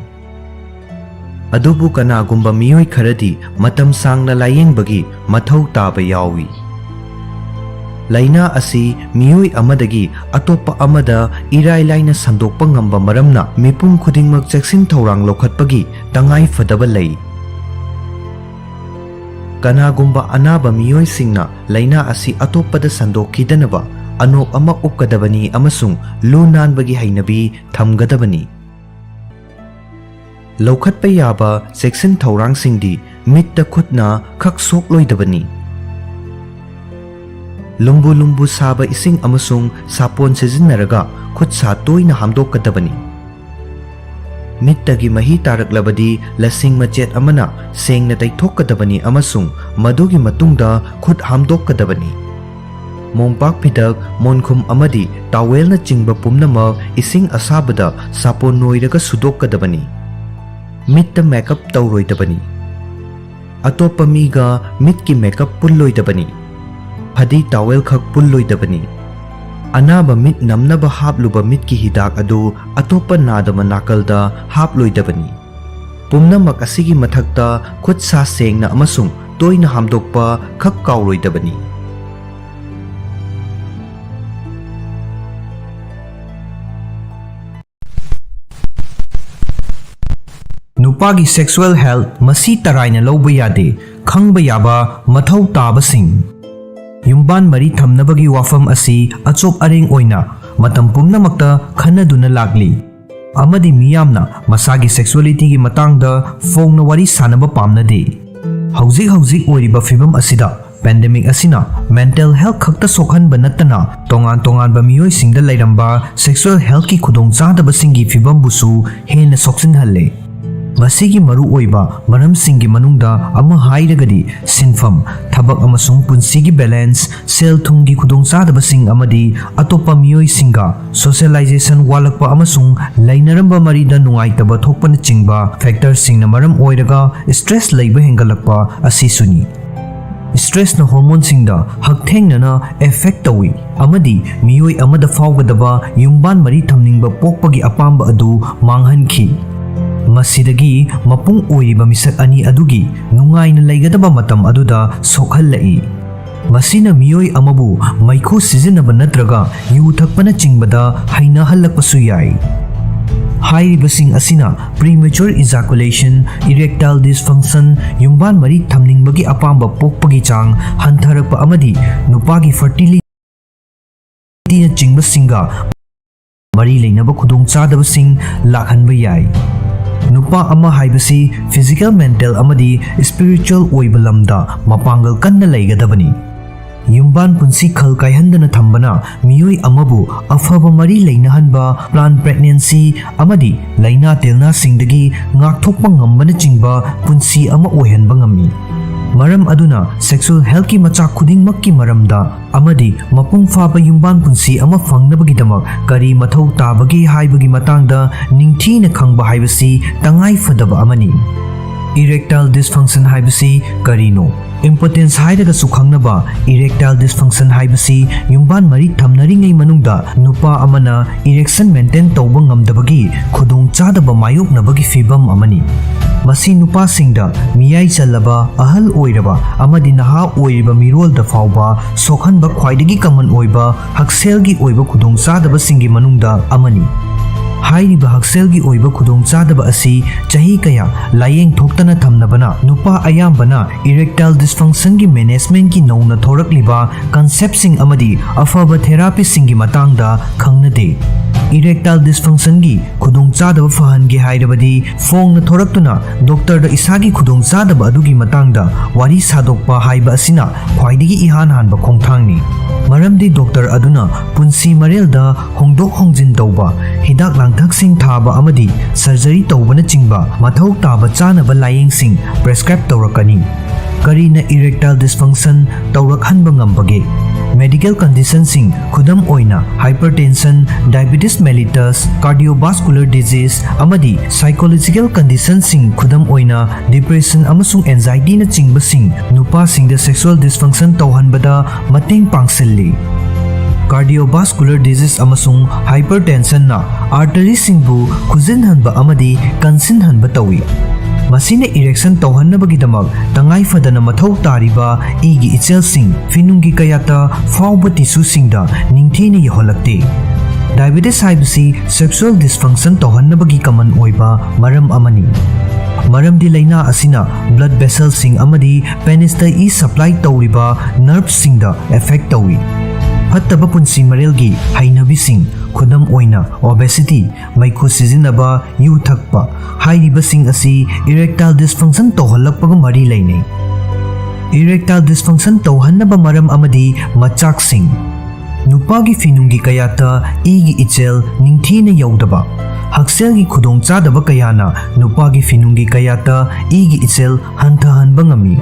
ꯑꯗꯨꯕꯨ ꯀꯅꯥꯒꯨꯝꯕ ꯃꯤꯑꯣꯏ ꯈꯔꯗꯤ ꯃꯇꯝ ꯁꯥꯡꯅ ꯂꯥꯌꯦꯡꯕꯒꯤ ꯃꯊꯧ ꯇꯥꯕ ꯌꯥꯎꯏ꯫ ꯂꯥꯏꯅꯥ ꯑꯁꯤ ꯃꯤꯑꯣꯏ ꯑꯃꯗꯒꯤ ꯑꯇꯣꯞꯄ ꯑꯃꯗ ꯏꯔꯥꯏ ꯂꯥꯏꯅ ꯁꯟꯗꯣꯛꯄ ꯉꯝꯕ ꯃꯔꯝꯅ ꯃꯤꯄꯨꯝ ꯈꯨꯗꯤꯡꯃꯛ ꯆꯦꯛꯁꯤꯟ ꯊꯧꯔꯥꯡ ꯂꯧꯈꯠꯄꯒꯤ ꯇꯉꯥꯏ ꯐꯗꯕ ꯂꯩ꯫ ꯀꯅꯥꯒꯨꯝꯕ ꯑꯅꯥꯕ ꯃꯤꯑꯣꯏꯁꯤꯡꯅ ꯂꯥꯏꯅꯥ ꯑꯁꯤ ꯑꯇꯣꯞꯄꯗ ꯁꯟꯗꯣꯛꯈꯤꯗꯅꯕ ꯑꯅꯣꯞ ꯑꯃ ꯎꯞꯀꯗꯕꯅꯤ ꯑꯃꯁꯨꯡ ꯂꯨ ꯅꯥꯟꯕꯒꯤ ꯍꯩꯅꯕꯤ ꯊꯝꯒꯗꯕꯅꯤ꯫ ꯂꯧꯈꯠꯄ ꯌꯥꯕ ꯆꯦꯛꯁꯤꯟ ꯊꯧꯔꯥꯡꯁꯤꯡꯗꯤ ꯃꯤꯠꯇ ꯈꯨꯠꯅ ꯈꯛ ꯁꯣꯛꯂꯣꯏꯗꯕꯅꯤ꯫ ꯂꯨꯝꯕꯨ ꯂꯨꯝꯕꯨ ꯁꯥꯕ ꯏꯁꯤꯡ ꯑꯃꯁꯨꯡ ꯁꯥꯄꯣꯟ ꯁꯤꯖꯤꯟꯅꯔꯒ ꯈꯨꯠ ꯁꯥ ꯇꯣꯏꯅ ꯍꯥꯝꯗꯣꯛꯀꯗꯕꯅꯤ꯫ ꯃꯤꯠꯇꯒꯤ ꯃꯍꯤ ꯇꯥꯔꯛꯂꯕꯗꯤ ꯂꯁꯤꯡ ꯃꯆꯦꯠ ꯑꯃꯅ ꯁꯦꯡꯅ ꯇꯩꯊꯣꯛꯀꯗꯕꯅꯤ ꯑꯃꯁꯨꯡ ꯃꯗꯨꯒꯤ ꯃꯇꯨꯡꯗ ꯈꯨꯠ ꯍꯥꯝꯗꯣꯛꯀꯗꯕꯅꯤ꯫ ꯃꯣꯝꯄꯥꯛ ꯐꯤꯗꯛ, ꯃꯣꯟꯈꯨꯝ ꯑꯃꯗꯤ ꯇꯥꯋꯦꯜꯅꯆꯤꯡꯕ ꯄꯨꯝꯅꯃꯛ ꯏꯁꯤꯡ ꯑꯁꯥꯕꯗ ꯁꯥꯄꯣꯟ ꯅꯣꯏꯔꯒ ꯁꯨꯗꯣꯛꯀꯗꯕꯅꯤ꯫ ꯃꯤꯠꯇ ꯃꯦꯀꯞ ꯇꯧꯔꯣꯏꯗꯕꯅꯤ꯫ ꯑꯇꯣꯞꯄ ꯃꯤꯒ ꯃꯤꯠꯀꯤ ꯃꯦꯀꯞ ꯄꯨꯜꯂꯣꯏꯗꯕꯅꯤ꯫ ꯐꯗꯤ ꯇꯥꯋꯦꯜ ꯈꯛ ꯄꯨꯜꯂꯣꯏꯗꯕꯅꯤ꯫ ꯑꯅꯥꯕ ꯃꯤꯠ ꯅꯝꯅꯕ ꯍꯥꯞꯂꯨꯕ ꯃꯤꯠꯀꯤ ꯍꯤꯗꯥꯛ ꯑꯗꯨ ꯑꯇꯣꯞꯄ ꯅꯥꯗꯕ ꯅꯥꯀꯜꯗ ꯍꯥꯞꯂꯣꯏꯗꯕꯅꯤ꯫ ꯄꯨꯝꯅꯃꯛ ꯑꯁꯤꯒꯤ ꯃꯊꯛꯇ, ꯈꯨꯠ ꯁꯥ ꯁꯦꯡꯅ ꯑꯃꯁꯨꯡ ꯇꯣꯏꯅ ꯍꯥꯝꯗꯣꯛꯄ ꯈꯛ ꯀꯥꯎꯔꯣꯏꯗꯕꯅꯤ꯫ ꯅꯨꯄꯥꯒꯤ sexual health ꯃꯁꯤ ꯇꯔꯥꯏꯅ ꯂꯧꯕ ꯌꯥꯗꯦ꯫ ꯈꯪꯕ ꯌꯥꯕ ꯃꯊꯧ ꯇꯥꯕꯁꯤꯡ꯫ ꯌꯨꯝꯕꯥꯟ ꯃꯔꯤ ꯊꯝꯅꯕꯒꯤ ꯋꯥꯐꯝ ꯑꯁꯤ ꯑꯆꯣꯞ ꯑꯔꯦꯡ ꯑꯣꯏꯅ ꯃꯇꯝ ꯄꯨꯝꯅꯃꯛꯇ ꯈꯟꯅꯗꯨꯅ ꯂꯥꯛꯂꯤ, ꯑꯃꯗꯤ ꯃꯤꯌꯥꯝꯅ ꯃꯁꯥꯒꯤ sexualityꯒꯤ ꯃꯇꯥꯡꯗ ꯐꯣꯡꯅ ꯋꯥꯔꯤ ꯁꯥꯅꯕ ꯄꯥꯝꯅꯗꯦ꯫ ꯍꯧꯖꯤꯛ ꯍꯧꯖꯤꯛ ꯑꯣꯏꯔꯤꯕ ꯐꯤꯚꯝ ꯑꯁꯤꯗ, pandemic ꯑꯁꯤꯅ mental health ꯈꯛꯇ ꯁꯣꯛꯍꯟꯕ ꯅꯠꯇꯅ ꯇꯣꯉꯥꯟ ꯇꯣꯉꯥꯟꯕ ꯃꯤꯑꯣꯏꯁꯤꯡꯗ ꯂꯩꯔꯝꯕ sexual healthꯀꯤ ꯈꯨꯗꯣꯡꯆꯥꯗꯕꯁꯤꯡꯒꯤ ꯐꯤꯚꯝꯕꯨꯁꯨ ꯍꯦꯟꯅ ꯁꯣꯛꯆꯤꯟꯍꯜꯂꯦ꯫ ꯃꯁꯤꯒꯤ ꯃꯔꯨꯑꯣꯏꯕ ꯃꯔꯝꯁꯤꯡꯒꯤ ꯃꯅꯨꯡꯗ ꯑꯃ ꯍꯥꯏꯔꯒꯗꯤ ꯁꯤꯟꯐꯝ, ꯊꯕꯛ ꯑꯃꯁꯨꯡ ꯄꯨꯟꯁꯤꯒꯤ ꯕꯦꯂꯦꯟꯁ, ꯁꯦꯜ ꯊꯨꯝꯒꯤ ꯈꯨꯗꯣꯡꯆꯥꯗꯕꯁꯤꯡ ꯑꯃꯗꯤ ꯑꯇꯣꯞꯄ ꯃꯤꯑꯣꯏꯁꯤꯡꯒ ꯁꯣꯁꯤꯌꯦꯂꯥꯏꯖꯦꯁꯟ ꯋꯥꯠꯂꯛꯄ ꯑꯃꯁꯨꯡ ꯂꯩꯅꯔꯝꯕ ꯃꯔꯤꯗ ꯅꯨꯡꯉꯥꯏꯇꯕ ꯊꯣꯛꯄꯅꯆꯤꯡꯕ ꯐꯦꯛꯇꯔꯁꯤꯡꯅ ꯃꯔꯝ ꯑꯣꯏꯔꯒ ꯁ꯭ꯇ꯭ꯔꯦꯁ ꯂꯩꯕ ꯍꯦꯟꯒꯠꯂꯛꯄ ꯑꯁꯤꯁꯨꯅꯤ꯫ ꯁ꯭ꯇ꯭ꯔꯦꯁꯅ ꯍꯣꯔꯃꯣꯟꯁꯤꯡꯗ ꯍꯛꯊꯦꯡꯅꯅ ꯑꯦꯐꯦꯛ ꯇꯧꯏ ꯑꯃꯗꯤ ꯃꯤꯑꯣꯏ ꯑꯃꯗ ꯐꯥꯎꯒꯗꯕ ꯌꯨꯝꯕꯥꯟ ꯃꯔꯤ ꯊꯝꯅꯤꯡꯕ ꯄꯣꯛꯄꯒꯤ ꯑꯄꯥꯝꯕ ꯑꯗꯨ ꯃꯥꯡꯍꯟꯈꯤ꯫ ꯃꯁꯤꯗꯒꯤ ꯃꯄꯨꯡ ꯑꯣꯏꯔꯤꯕ ꯃꯤꯁꯛ ꯑꯅꯤ ꯑꯗꯨꯒꯤ ꯅꯨꯡꯉꯥꯏꯅ ꯂꯩꯒꯗꯕ ꯃꯇꯝ ꯑꯗꯨꯗ ꯁꯣꯛꯍꯜꯂꯛꯏ꯫ ꯃꯁꯤꯅ ꯃꯤꯑꯣꯏ ꯑꯃꯕꯨ ꯃꯩꯈꯨ ꯁꯤꯖꯤꯟꯅꯕ ꯅꯠꯇ꯭ꯔꯒ ꯌꯨ ꯊꯛꯄꯅꯆꯤꯡꯕꯗ ꯍꯩꯅꯍꯜꯂꯛꯄꯁꯨ ꯌꯥꯏ꯫ ꯍꯥꯏꯔꯤꯕꯁꯤꯡ ꯑꯁꯤꯅ premature ejaculation, erectile dysfunction, ꯌꯨꯝꯕꯥꯟ ꯃꯔꯤ ꯊꯝꯅꯤꯡꯕꯒꯤ ꯑꯄꯥꯝꯕ ꯄꯣꯛꯄꯒꯤ ꯆꯥꯡ ꯍꯟꯊꯔꯛꯄ ꯑꯃꯗꯤ ꯅꯨꯄꯥꯒꯤ fertilityꯅꯆꯤꯡꯕꯁꯤꯡꯒ ꯃꯔꯤ ꯂꯩꯅꯕ ꯈꯨꯗꯣꯡꯆꯥꯗꯕꯁꯤꯡ ꯂꯥꯛꯍꯟꯕ ꯌꯥꯏ꯫ ꯅꯨꯄꯥ ꯑꯃ ꯍꯥꯏꯕꯁꯤ physical, mental ꯑꯃꯗꯤ spiritual ꯑꯣꯏꯕ ꯂꯝꯗ ꯃꯄꯥꯡꯒꯜ ꯀꯟꯅ ꯂꯩꯒꯗꯕꯅꯤ꯫ ꯌꯨꯝꯕꯥꯟ ꯄꯨꯟꯁꯤ ꯈꯜ ꯀꯥꯏꯍꯟꯗꯅ ꯊꯝꯕꯅ ꯃꯤꯑꯣꯏ ꯑꯃꯕꯨ ꯑꯐꯕ ꯃꯔꯤ ꯂꯩꯅꯍꯟꯕ, planned pregnancy ꯑꯃꯗꯤ ꯂꯥꯏꯅꯥ ꯇꯤꯜꯅꯥꯁꯤꯡꯗꯒꯤ ꯉꯥꯛꯊꯣꯛꯄ ꯉꯝꯕꯅꯆꯤꯡꯕ ꯄꯨꯟꯁꯤ ꯑꯃ ꯑꯣꯏꯍꯟꯕ ꯉꯝꯃꯤ꯫ ꯃꯔꯝ ꯑꯗꯨꯅ sexual healthꯀꯤ ꯃꯆꯥꯛ ꯈꯨꯗꯤꯡꯃꯛꯀꯤ ꯃꯔꯝꯗ ꯑꯃꯗꯤ ꯃꯄꯨꯡ ꯐꯥꯕ ꯌꯨꯝꯕꯥꯟ ꯄꯨꯟꯁꯤ ꯑꯃ ꯐꯪꯅꯕꯒꯤꯗꯃꯛ ꯀꯔꯤ ꯃꯊꯧ ꯇꯥꯕꯒꯦ ꯍꯥꯏꯕꯒꯤ ꯃꯇꯥꯡꯗ ꯅꯤꯡꯊꯤꯅ ꯈꯪꯕ ꯍꯥꯏꯕꯁꯤ ꯇꯉꯥꯏ ꯐꯗꯕ ꯑꯃꯅꯤ꯫ Erectile dysfunction ꯍꯥꯏꯕꯁꯤ ꯀꯔꯤꯅꯣ? Impotence ꯍꯥꯏꯔꯒꯁꯨ ꯈꯪꯅꯕ erectile dysfunction ꯍꯥꯏꯕꯁꯤ ꯌꯨꯝꯕꯥꯟ ꯃꯔꯤ ꯊꯝꯅꯔꯤꯉꯩ ꯃꯅꯨꯡꯗ ꯅꯨꯄꯥ ꯑꯃꯅ erection maintain ꯇꯧꯕ ꯉꯝꯗꯕꯒꯤ ꯈꯨꯗꯣꯡꯆꯥꯗꯕ ꯃꯥꯌꯣꯛꯅꯕꯒꯤ ꯐꯤꯚꯝ ꯑꯃꯅꯤ꯫ ꯃꯁꯤ ꯅꯨꯄꯥꯁꯤꯡꯗ, ꯃꯤꯌꯥꯏ ꯆꯜꯂꯕ, ꯑꯍꯜ ꯑꯣꯏꯔꯕ ꯑꯃꯗꯤ ꯅꯍꯥ ꯑꯣꯏꯔꯤꯕ ꯃꯤꯔꯣꯜꯗ ꯐꯥꯎꯕ ꯁꯣꯛꯍꯟꯕ ꯈ꯭ꯋꯥꯏꯗꯒꯤ common ꯑꯣꯏꯕ ꯍꯛꯁꯦꯜꯒꯤ ꯑꯣꯏꯕ ꯈꯨꯗꯣꯡꯆꯥꯗꯕꯁꯤꯡꯒꯤ ꯃꯅꯨꯡꯗ ꯑꯃꯅꯤ꯫ ꯍꯥꯏꯔꯤꯕ ꯍꯛꯁꯦꯜꯒꯤ ꯑꯣꯏꯕ ꯈꯨꯗꯣꯡꯆꯥꯗꯕ ꯑꯁꯤ ꯆꯍꯤ ꯀꯌꯥ ꯂꯥꯌꯦꯡ ꯊꯣꯛꯇꯅ ꯊꯝꯅꯕꯅ ꯅꯨꯄꯥ ꯑꯌꯥꯝꯕꯅ erectile dysfunctionꯒꯤ managementꯀꯤ ꯅꯧꯅ ꯊꯣꯔꯛꯂꯤꯕ conceptꯁꯤꯡ ꯑꯃꯗꯤ ꯑꯐꯕ therapyꯁꯤꯡꯒꯤ ꯃꯇꯥꯡꯗ ꯈꯪꯅꯗꯦ꯫ Erectile dysfunctionꯒꯤ ꯈꯨꯗꯣꯡꯆꯥꯗꯕ ꯐꯍꯟꯒꯦ ꯍꯥꯏꯔꯕꯗꯤ ꯐꯣꯡꯅ ꯊꯣꯔꯛꯇꯨꯅ ꯗꯣꯛꯇꯔꯗ ꯏꯁꯥꯒꯤ ꯈꯨꯗꯣꯡꯆꯥꯗꯕ ꯑꯗꯨꯒꯤ ꯃꯇꯥꯡꯗ ꯋꯥꯔꯤ ꯁꯥꯗꯣꯛꯄ ꯍꯥꯏꯕ ꯑꯁꯤꯅ ꯈ꯭ꯋꯥꯏꯗꯒꯤ ꯏꯍꯥꯟ ꯍꯥꯟꯕ ꯈꯣꯡꯊꯥꯡꯅꯤ꯫ ꯃꯔꯝꯗꯤ ꯗꯣꯛꯇꯔ ꯑꯗꯨꯅ ꯄꯨꯟꯁꯤ ꯃꯔꯦꯜꯗ ꯍꯣꯡꯗꯣꯛ ꯍꯣꯡꯖꯤꯟ ꯇꯧꯕ, ꯍꯤꯗꯥꯛ ꯙꯛꯁꯤꯡ ꯊꯥꯕ ꯑꯃꯗꯤ ꯁꯔꯖꯔꯤ ꯇꯧꯕꯅꯆꯤꯡꯕ ꯃꯊꯧ ꯇꯥꯕ ꯆꯥꯅꯕ ꯂꯥꯌꯦꯡꯁꯤꯡ ꯄ꯭ꯔꯦꯁꯀ꯭ꯔꯥꯏꯕ ꯇꯧꯔꯛꯀꯅꯤ꯫ ꯀꯔꯤꯅ ꯏꯔꯦꯛꯇꯥꯏꯜ ꯗꯤꯁꯐꯪꯁꯟ ꯇꯧꯔꯛꯍꯟꯕ ꯉꯝꯕꯒꯦ? ꯃꯦꯗꯤꯀꯦꯜ ꯀꯟꯗꯤꯁꯟꯁꯤꯡ, ꯈꯨꯗꯝ ꯑꯣꯏꯅ hypertension, diabetes mellitus, cardiovascular disease, ꯑꯃꯗꯤ ꯁꯥꯏꯀꯣꯂꯣꯖꯤꯀꯦꯜ ꯀꯟꯗꯤꯁꯟꯁꯤꯡ, ꯈꯨꯗꯝ ꯑꯣꯏꯅ depression ꯑꯃꯁꯨꯡ anxietyꯅꯆꯤꯡꯕꯁꯤꯡ, ꯅꯨꯄꯥꯁꯤꯡꯗ sexual dysfunction ꯇꯧꯍꯟꯕꯗ ꯃꯇꯦꯡ ꯄꯥꯡꯁꯤꯜꯂꯤ꯫ Cardiovascular disease ꯑꯃꯁꯨꯡ hypertensionꯅ arteryꯁꯤꯡꯕꯨ ꯈꯨꯖꯤꯟꯍꯟꯕ ꯑꯃꯗꯤ ꯀꯟꯁꯤꯟꯍꯟꯕ ꯇꯧꯏ꯫ ꯃꯁꯤꯅ erection ꯇꯧꯍꯟꯅꯕꯒꯤꯗꯃꯛ ꯇꯉꯥꯏ ꯐꯗꯅ ꯃꯊꯧ ꯇꯥꯔꯤꯕ ꯏꯒꯤ ꯏꯆꯦꯜꯁꯤꯡ ꯐꯤꯅꯨꯡꯒꯤ ꯀꯌꯥꯠꯇ ꯐꯥꯎꯕ tissueꯁꯤꯡꯗ ꯅꯤꯡꯊꯤꯅ ꯌꯧꯍꯜꯂꯛꯇꯦ꯫ Diabetes ꯍꯥꯏꯕꯁꯤ sexual dysfunction ꯇꯧꯍꯟꯅꯕꯒꯤ common ꯑꯣꯏꯕ ꯃꯔꯝ ꯑꯃꯅꯤ꯫ ꯃꯔꯝꯗꯤ ꯂꯥꯏꯅꯥ ꯑꯁꯤꯅ blood vesselꯁꯤꯡ ꯑꯃꯗꯤ penisꯇ ꯏ supply ꯇꯧꯔꯤꯕ nerveꯁꯤꯡꯗ affect ꯇꯧꯏ꯫ ꯐꯠꯇꯕ ꯄꯨꯟꯁꯤ ꯃꯔꯦꯜꯒꯤ ꯍꯩꯅꯕꯤꯁꯤꯡ, ꯈꯨꯗꯝ ꯑꯣꯏꯅ obesity, ꯃꯩꯈꯨ ꯁꯤꯖꯤꯟꯅꯕ, ꯌꯨ ꯊꯛꯄ, ꯍꯥꯏꯔꯤꯕꯁꯤꯡ ꯑꯁꯤ erectile dysfunction ꯇꯧꯍꯜꯂꯛꯄꯒ ꯃꯔꯤ ꯂꯩꯅꯩ꯫ Erectile dysfunction ꯇꯧꯍꯟꯅꯕ ꯃꯔꯝ ꯑꯃꯗꯤ ꯃꯆꯥꯛꯁꯤꯡ꯫ ꯅꯨꯄꯥꯒꯤ ꯐꯤꯅꯨꯡꯒꯤ ꯀꯌꯥꯠꯇ ꯏꯒꯤ ꯏꯆꯦꯜ ꯅꯤꯡꯊꯤꯅ ꯌꯧꯗꯕ꯫ ꯍꯛꯁꯦꯜꯒꯤ ꯈꯨꯗꯣꯡꯆꯥꯗꯕ ꯀꯌꯥꯅ ꯅꯨꯄꯥꯒꯤ ꯐꯤꯅꯨꯡꯒꯤ ꯀꯌꯥꯠꯇ ꯏꯒꯤ ꯏꯆꯦꯜ ꯍꯟꯊꯍꯟꯕ ꯉꯝꯃꯤ꯫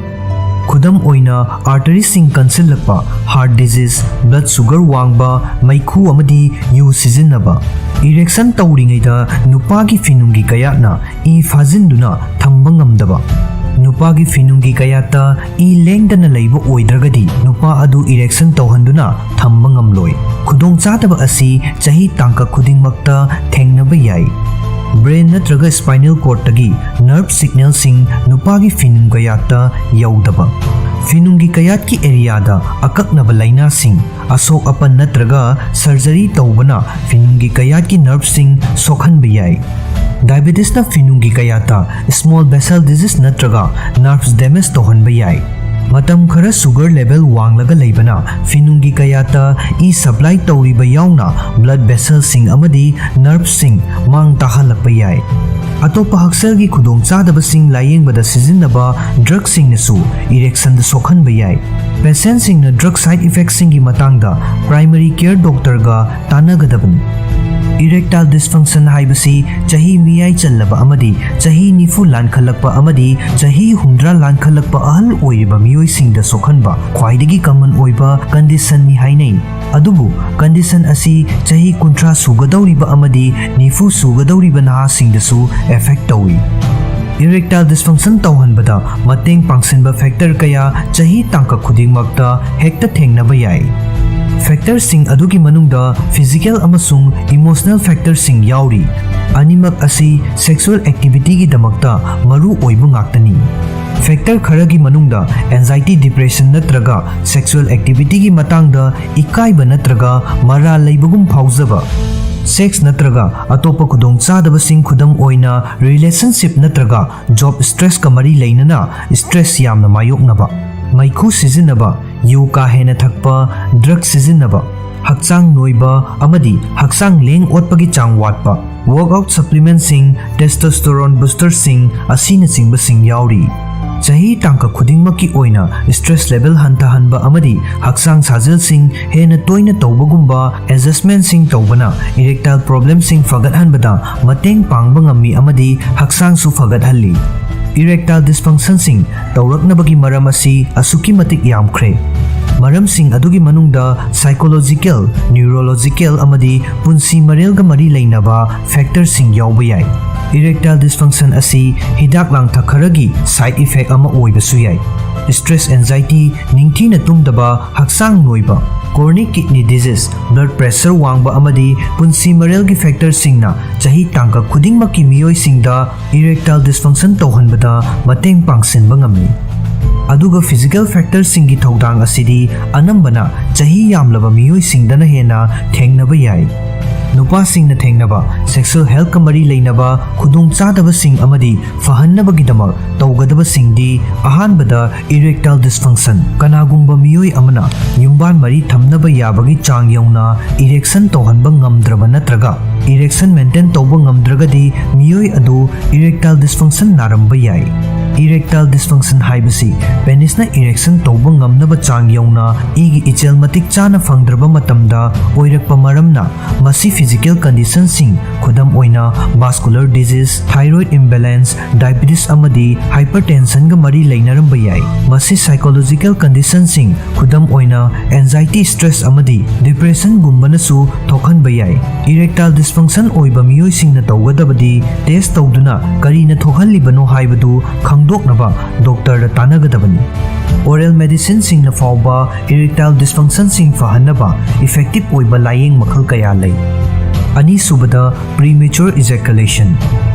ꯈꯨꯗꯝ ꯑꯣꯏꯅ, arteryꯁꯤꯡ ꯀꯟꯁꯤꯜꯂꯛꯄ, heart disease, blood sugar ꯋꯥꯡꯕ, ꯃꯩꯈꯨ ꯑꯃꯗꯤ ꯌꯨ ꯁꯤꯖꯤꯟꯅꯕ꯫ Erection ꯇꯧꯔꯤꯉꯩꯗ ꯅꯨꯄꯥꯒꯤ ꯐꯤꯅꯨꯡꯒꯤ ꯀꯌꯥꯠꯅ ꯏ ꯐꯥꯖꯤꯟꯗꯨꯅ ꯊꯝꯕ ꯉꯝꯗꯕ꯫ ꯅꯨꯄꯥꯒꯤ ꯐꯤꯅꯨꯡꯒꯤ ꯀꯌꯥꯠꯇ ꯏ ꯂꯦꯡꯗꯅ ꯂꯩꯕ ꯑꯣꯏꯗ꯭ꯔꯒꯗꯤ ꯅꯨꯄꯥ ꯑꯗꯨ erection ꯇꯧꯍꯟꯗꯨꯅ ꯊꯝꯕ ꯉꯝꯂꯣꯏ꯫ ꯈꯨꯗꯣꯡꯆꯥꯗꯕ ꯑꯁꯤ ꯆꯍꯤ ꯇꯥꯡꯀꯛ ꯈꯨꯗꯤꯡꯃꯛꯇ ꯊꯦꯡꯅꯕ ꯌꯥꯏ꯫ Brain ꯅꯠꯇ꯭ꯔꯒ spinal cordꯇꯒꯤ nerve signalꯁꯤꯡ ꯅꯨꯄꯥꯒꯤ ꯐꯤꯅꯨꯡ ꯀꯌꯥꯠꯇ ꯌꯧꯗꯕ꯫ ꯐꯤꯅꯨꯡꯒꯤ ꯀꯌꯥꯠꯀꯤ areaꯗ ꯑꯀꯛꯅꯕ ꯂꯥꯏꯅꯥꯁꯤꯡ, ꯑꯁꯣꯛ ꯑꯄꯟ ꯅꯠꯇ꯭ꯔꯒ surgery ꯇꯧꯕꯅ ꯐꯤꯅꯨꯡꯒꯤ ꯀꯌꯥꯠꯀꯤ nerveꯁꯤꯡ ꯁꯣꯛꯍꯟꯕ ꯌꯥꯏ꯫ Diabetesꯅ ꯐꯤꯅꯨꯡꯒꯤ ꯀꯌꯥꯠꯇ small vessel disease ꯅꯠꯇ꯭ꯔꯒ nerves damage ꯇꯧꯍꯟꯕ ꯌꯥꯏ꯫ ꯃꯇꯝ ꯈꯔ sugar level ꯋꯥꯡꯂꯒ ꯂꯩꯕꯅ ꯐꯤꯅꯨꯡꯒꯤ ꯀꯌꯥꯠꯇ ꯏ supply ꯇꯧꯔꯤꯕ ꯌꯥꯎꯅ blood vesselꯁꯤꯡ ꯑꯃꯗꯤ nerveꯁꯤꯡ ꯃꯥꯡ ꯇꯥꯍꯜꯂꯛꯄ ꯌꯥꯏ꯫ ꯑꯇꯣꯞꯄ ꯍꯛꯁꯦꯜꯒꯤ ꯈꯨꯗꯣꯡꯆꯥꯗꯕꯁꯤꯡ ꯂꯥꯌꯦꯡꯕꯗ ꯁꯤꯖꯤꯟꯅꯕ drugꯁꯤꯡꯅꯁꯨ erectionꯗ ꯁꯣꯛꯍꯟꯕ ꯌꯥꯏ꯫ Patientꯁꯤꯡꯅ drug side effectꯁꯤꯡꯒꯤ ꯃꯇꯥꯡꯗ primary care doctorꯒ ꯇꯥꯟꯅꯒꯗꯕꯅꯤ꯫ Erectile dysfunction ꯍꯥꯏꯕꯁꯤ ꯆꯍꯤ ꯃꯤꯌꯥꯏ ꯆꯜꯂꯕ ꯑꯃꯗꯤ ꯆꯍꯤ ꯅꯤꯐꯨ ꯂꯥꯟꯈꯠꯂꯛꯄ ꯑꯃꯗꯤ ꯆꯍꯤ ꯍꯨꯝꯗ꯭ꯔꯥ ꯂꯥꯟꯈꯠꯂꯛꯄ ꯑꯍꯜ ꯑꯣꯏꯔꯤꯕ ꯃꯤꯑꯣꯏꯁꯤꯡꯗ ꯁꯣꯛꯍꯟꯕ ꯈ꯭ꯋꯥꯏꯗꯒꯤ common ꯑꯣꯏꯕ conditionꯅꯤ ꯍꯥꯏꯅꯩ꯫ ꯑꯗꯨꯕꯨ condition ꯑꯁꯤ ꯆꯍꯤ ꯀꯨꯟꯊ꯭ꯔꯥ ꯁꯨꯒꯗꯧꯔꯤꯕ ꯑꯃꯗꯤ ꯅꯤꯐꯨ ꯁꯨꯒꯗꯧꯔꯤꯕ ꯅꯍꯥꯁꯤꯡꯗꯁꯨ affect ꯇꯧꯏ꯫ Erectile dysfunction ꯇꯧꯍꯟꯕꯗ ꯃꯇꯦꯡ ꯄꯥꯡꯁꯤꯟꯕ factor ꯀꯌꯥ ꯆꯍꯤ ꯇꯥꯡꯀꯛ ꯈꯨꯗꯤꯡꯃꯛꯇ ꯍꯦꯛꯇ ꯊꯦꯡꯅꯕ ꯌꯥꯏ꯫ Factorꯁꯤꯡ ꯑꯗꯨꯒꯤ ꯃꯅꯨꯡꯗ physical ꯑꯃꯁꯨꯡ emotional factorꯁꯤꯡ ꯌꯥꯎꯔꯤ꯫ ꯑꯅꯤꯃꯛ ꯑꯁꯤ sexual activityꯒꯤꯗꯃꯛꯇ ꯃꯔꯨ ꯑꯣꯏꯕ ꯉꯥꯛꯇꯅꯤ꯫ Factor ꯈꯔꯒꯤ ꯃꯅꯨꯡꯗ anxiety, depression ꯅꯠꯇ꯭ꯔꯒ sexual activityꯒꯤ ꯃꯇꯥꯡꯗ ꯏꯀꯥꯏꯕ ꯅꯠꯇ꯭ꯔꯒ ꯃꯔꯥꯜ ꯂꯩꯕꯒꯨꯝ ꯐꯥꯎꯖꯕ, sex ꯅꯠꯇ꯭ꯔꯒ ꯑꯇꯣꯞꯄ ꯈꯨꯗꯣꯡꯆꯥꯗꯕꯁꯤꯡ, ꯈꯨꯗꯝ ꯑꯣꯏꯅ relationship ꯅꯠꯇ꯭ꯔꯒ job stressꯀ ꯃꯔꯤ ꯂꯩꯅꯅ stress ꯌꯥꯝꯅ ꯃꯥꯌꯣꯛꯅꯕ, ꯃꯩꯈꯨ ꯁꯤꯖꯤꯟꯅꯕ, ꯌꯨ ꯀꯥ ꯍꯦꯟꯅ ꯊꯛꯄ, drug ꯁꯤꯖꯤꯟꯅꯕ, ꯍꯛꯆꯥꯡ ꯅꯣꯏꯕ ꯑꯃꯗꯤ ꯍꯛꯆꯥꯡ ꯂꯦꯡ ꯑꯣꯠꯄꯒꯤ ꯆꯥꯡ ꯋꯥꯠꯄ, workout supplementꯁꯤꯡ, testosterone boosterꯁꯤꯡ ꯑꯁꯤꯅꯆꯤꯡꯕꯁꯤꯡ ꯌꯥꯎꯔꯤ꯫ ꯆꯍꯤ ꯇꯥꯡꯀꯛ ꯈꯨꯗꯤꯡꯃꯛꯀꯤ ꯑꯣꯏꯅ stress level ꯍꯟꯊꯍꯟꯕ ꯑꯃꯗꯤ ꯍꯛꯆꯥꯡ ꯁꯥꯖꯦꯜꯁꯤꯡ ꯍꯦꯟꯅ ꯇꯣꯏꯅ ꯇꯧꯕꯒꯨꯝꯕ adjustmentꯁꯤꯡ ꯇꯧꯕꯅ erectile problemꯁꯤꯡ ꯐꯒꯠꯍꯟꯕꯗ ꯃꯇꯦꯡ ꯄꯥꯡꯕ ꯉꯝꯃꯤ ꯑꯃꯗꯤ ꯍꯛꯆꯥꯡꯁꯨ ꯐꯒꯠꯍꯜꯂꯤ꯫ Erectile dysfunctionꯁꯤꯡ ꯇꯧꯔꯛꯅꯕꯒꯤ ꯃꯔꯝ ꯑꯁꯤ ꯑꯁꯨꯛꯀꯤ ꯃꯇꯤꯛ ꯌꯥꯝꯈ꯭ꯔꯦ꯫ ꯃꯔꯝꯁꯤꯡ ꯑꯗꯨꯒꯤ ꯃꯅꯨꯡꯗ psychological, neurological ꯑꯃꯗꯤ ꯄꯨꯟꯁꯤ ꯃꯔꯦꯜꯒ ꯃꯔꯤ ꯂꯩꯅꯕ factorꯁꯤꯡ ꯌꯥꯎꯕ ꯌꯥꯏ꯫ Erectile dysfunction ꯑꯁꯤ ꯍꯤꯗꯥꯛ ꯂꯥꯡꯊꯛ ꯈꯔꯒꯤ side effect ꯑꯃ ꯑꯣꯏꯕꯁꯨ ꯌꯥꯏ꯫ Stress, anxiety, ꯅꯤꯡꯊꯤꯅ ꯇꯨꯝꯗꯕ, ꯍꯛꯆꯥꯡ ꯅꯣꯏꯕ, chronic kidney disease, blood pressure ꯋꯥꯡꯕ ꯑꯃꯗꯤ ꯄꯨꯟꯁꯤ ꯃꯔꯦꯜꯒꯤ factorꯁꯤꯡꯅ ꯆꯍꯤ ꯇꯥꯡꯀꯛ ꯈꯨꯗꯤꯡꯃꯛꯀꯤ ꯃꯤꯑꯣꯏꯁꯤꯡꯗ erectile dysfunction ꯇꯧꯍꯟꯕꯗ ꯃꯇꯦꯡ ꯄꯥꯡꯁꯤꯟꯕ ꯉꯝꯃꯤ꯫ ꯑꯗꯨꯒ physical factorꯁꯤꯡꯒꯤ ꯊꯧꯗꯥꯡ ꯑꯁꯤꯗꯤ ꯑꯅꯝꯕꯅ ꯆꯍꯤ ꯌꯥꯝꯂꯕ ꯃꯤꯑꯣꯏꯁꯤꯡꯗꯅ ꯍꯦꯟꯅ ꯊꯦꯡꯅꯕ ꯌꯥꯏ꯫ ꯅꯨꯄꯥꯁꯤꯡꯅ ꯊꯦꯡꯅꯕ sexual healthꯀ ꯃꯔꯤ ꯂꯩꯅꯕ ꯈꯨꯗꯣꯡꯆꯥꯗꯕꯁꯤꯡ ꯑꯃꯗꯤ ꯐꯍꯟꯅꯕꯒꯤꯗꯃꯛ ꯇꯧꯒꯗꯕꯁꯤꯡꯗꯤ, ꯑꯍꯥꯟꯕꯗ, erectile dysfunction꯫ ꯀꯅꯥꯒꯨꯝꯕ ꯃꯤꯑꯣꯏ ꯑꯃꯅ ꯌꯨꯝꯕꯥꯟ ꯃꯔꯤ ꯊꯝꯅꯕ ꯌꯥꯕꯒꯤ ꯆꯥꯡ ꯌꯧꯅ erection ꯇꯧꯍꯟꯕ ꯉꯝꯗ꯭ꯔꯕ ꯅꯠꯇ꯭ꯔꯒ erection maintain ꯇꯧꯕ ꯉꯝꯗ꯭ꯔꯒꯗꯤ, ꯃꯤꯑꯣꯏ ꯑꯗꯨ erectile dysfunction ꯅꯥꯔꯝꯕ ꯌꯥꯏ꯫ Erectile dysfunction ꯍꯥꯏꯕꯁꯤ penisꯅ erection ꯇꯧꯕ ꯉꯝꯅꯕ ꯆꯥꯡ ꯌꯧꯅ ꯏꯒꯤ ꯏꯆꯦꯜ ꯃꯇꯤꯛ ꯆꯥꯅ ꯐꯪꯗ꯭ꯔꯕ ꯃꯇꯝꯗ ꯑꯣꯏꯔꯛꯄ ꯃꯔꯝꯅ, ꯃꯁꯤ physical conditionꯁꯤꯡ, ꯈꯨꯗꯝ ꯑꯣꯏꯅ vascular disease, thyroid imbalance, diabetes ꯑꯃꯗꯤ hypertensionꯒ ꯃꯔꯤ ꯂꯩꯅꯔꯝꯕ ꯌꯥꯏ꯫ ꯃꯁꯤ psychological conditionꯁꯤꯡ, ꯈꯨꯗꯝ ꯑꯣꯏꯅ anxiety, stress ꯑꯃꯗꯤ depressionꯒꯨꯝꯕꯅꯁꯨ ꯊꯣꯛꯍꯟꯕ ꯌꯥꯏ꯫ Erectile dysfunction ꯑꯣꯏꯕ ꯃꯤꯑꯣꯏꯁꯤꯡꯅ ꯇꯧꯒꯗꯕꯗꯤ test ꯇꯧꯗꯨꯅ ꯀꯔꯤꯅ ꯊꯣꯛꯍꯜꯂꯤꯕꯅꯣ ꯍꯥꯏꯕꯗꯨ ꯈꯪꯗꯣꯛꯅꯕ doctorꯗ ꯇꯥꯟꯅꯒꯗꯕꯅꯤ꯫ Oral medicineꯁꯤꯡꯅ ꯐꯥꯎꯕ erectile dysfunctionꯁꯤꯡ ꯐꯍꯟꯅꯕ effective ꯑꯣꯏꯕ ꯂꯥꯌꯦꯡ ꯃꯈꯜ ꯀꯌꯥ ꯂꯩ꯫ ꯑꯅꯤꯁꯨꯕꯗ, premature ejaculation꯫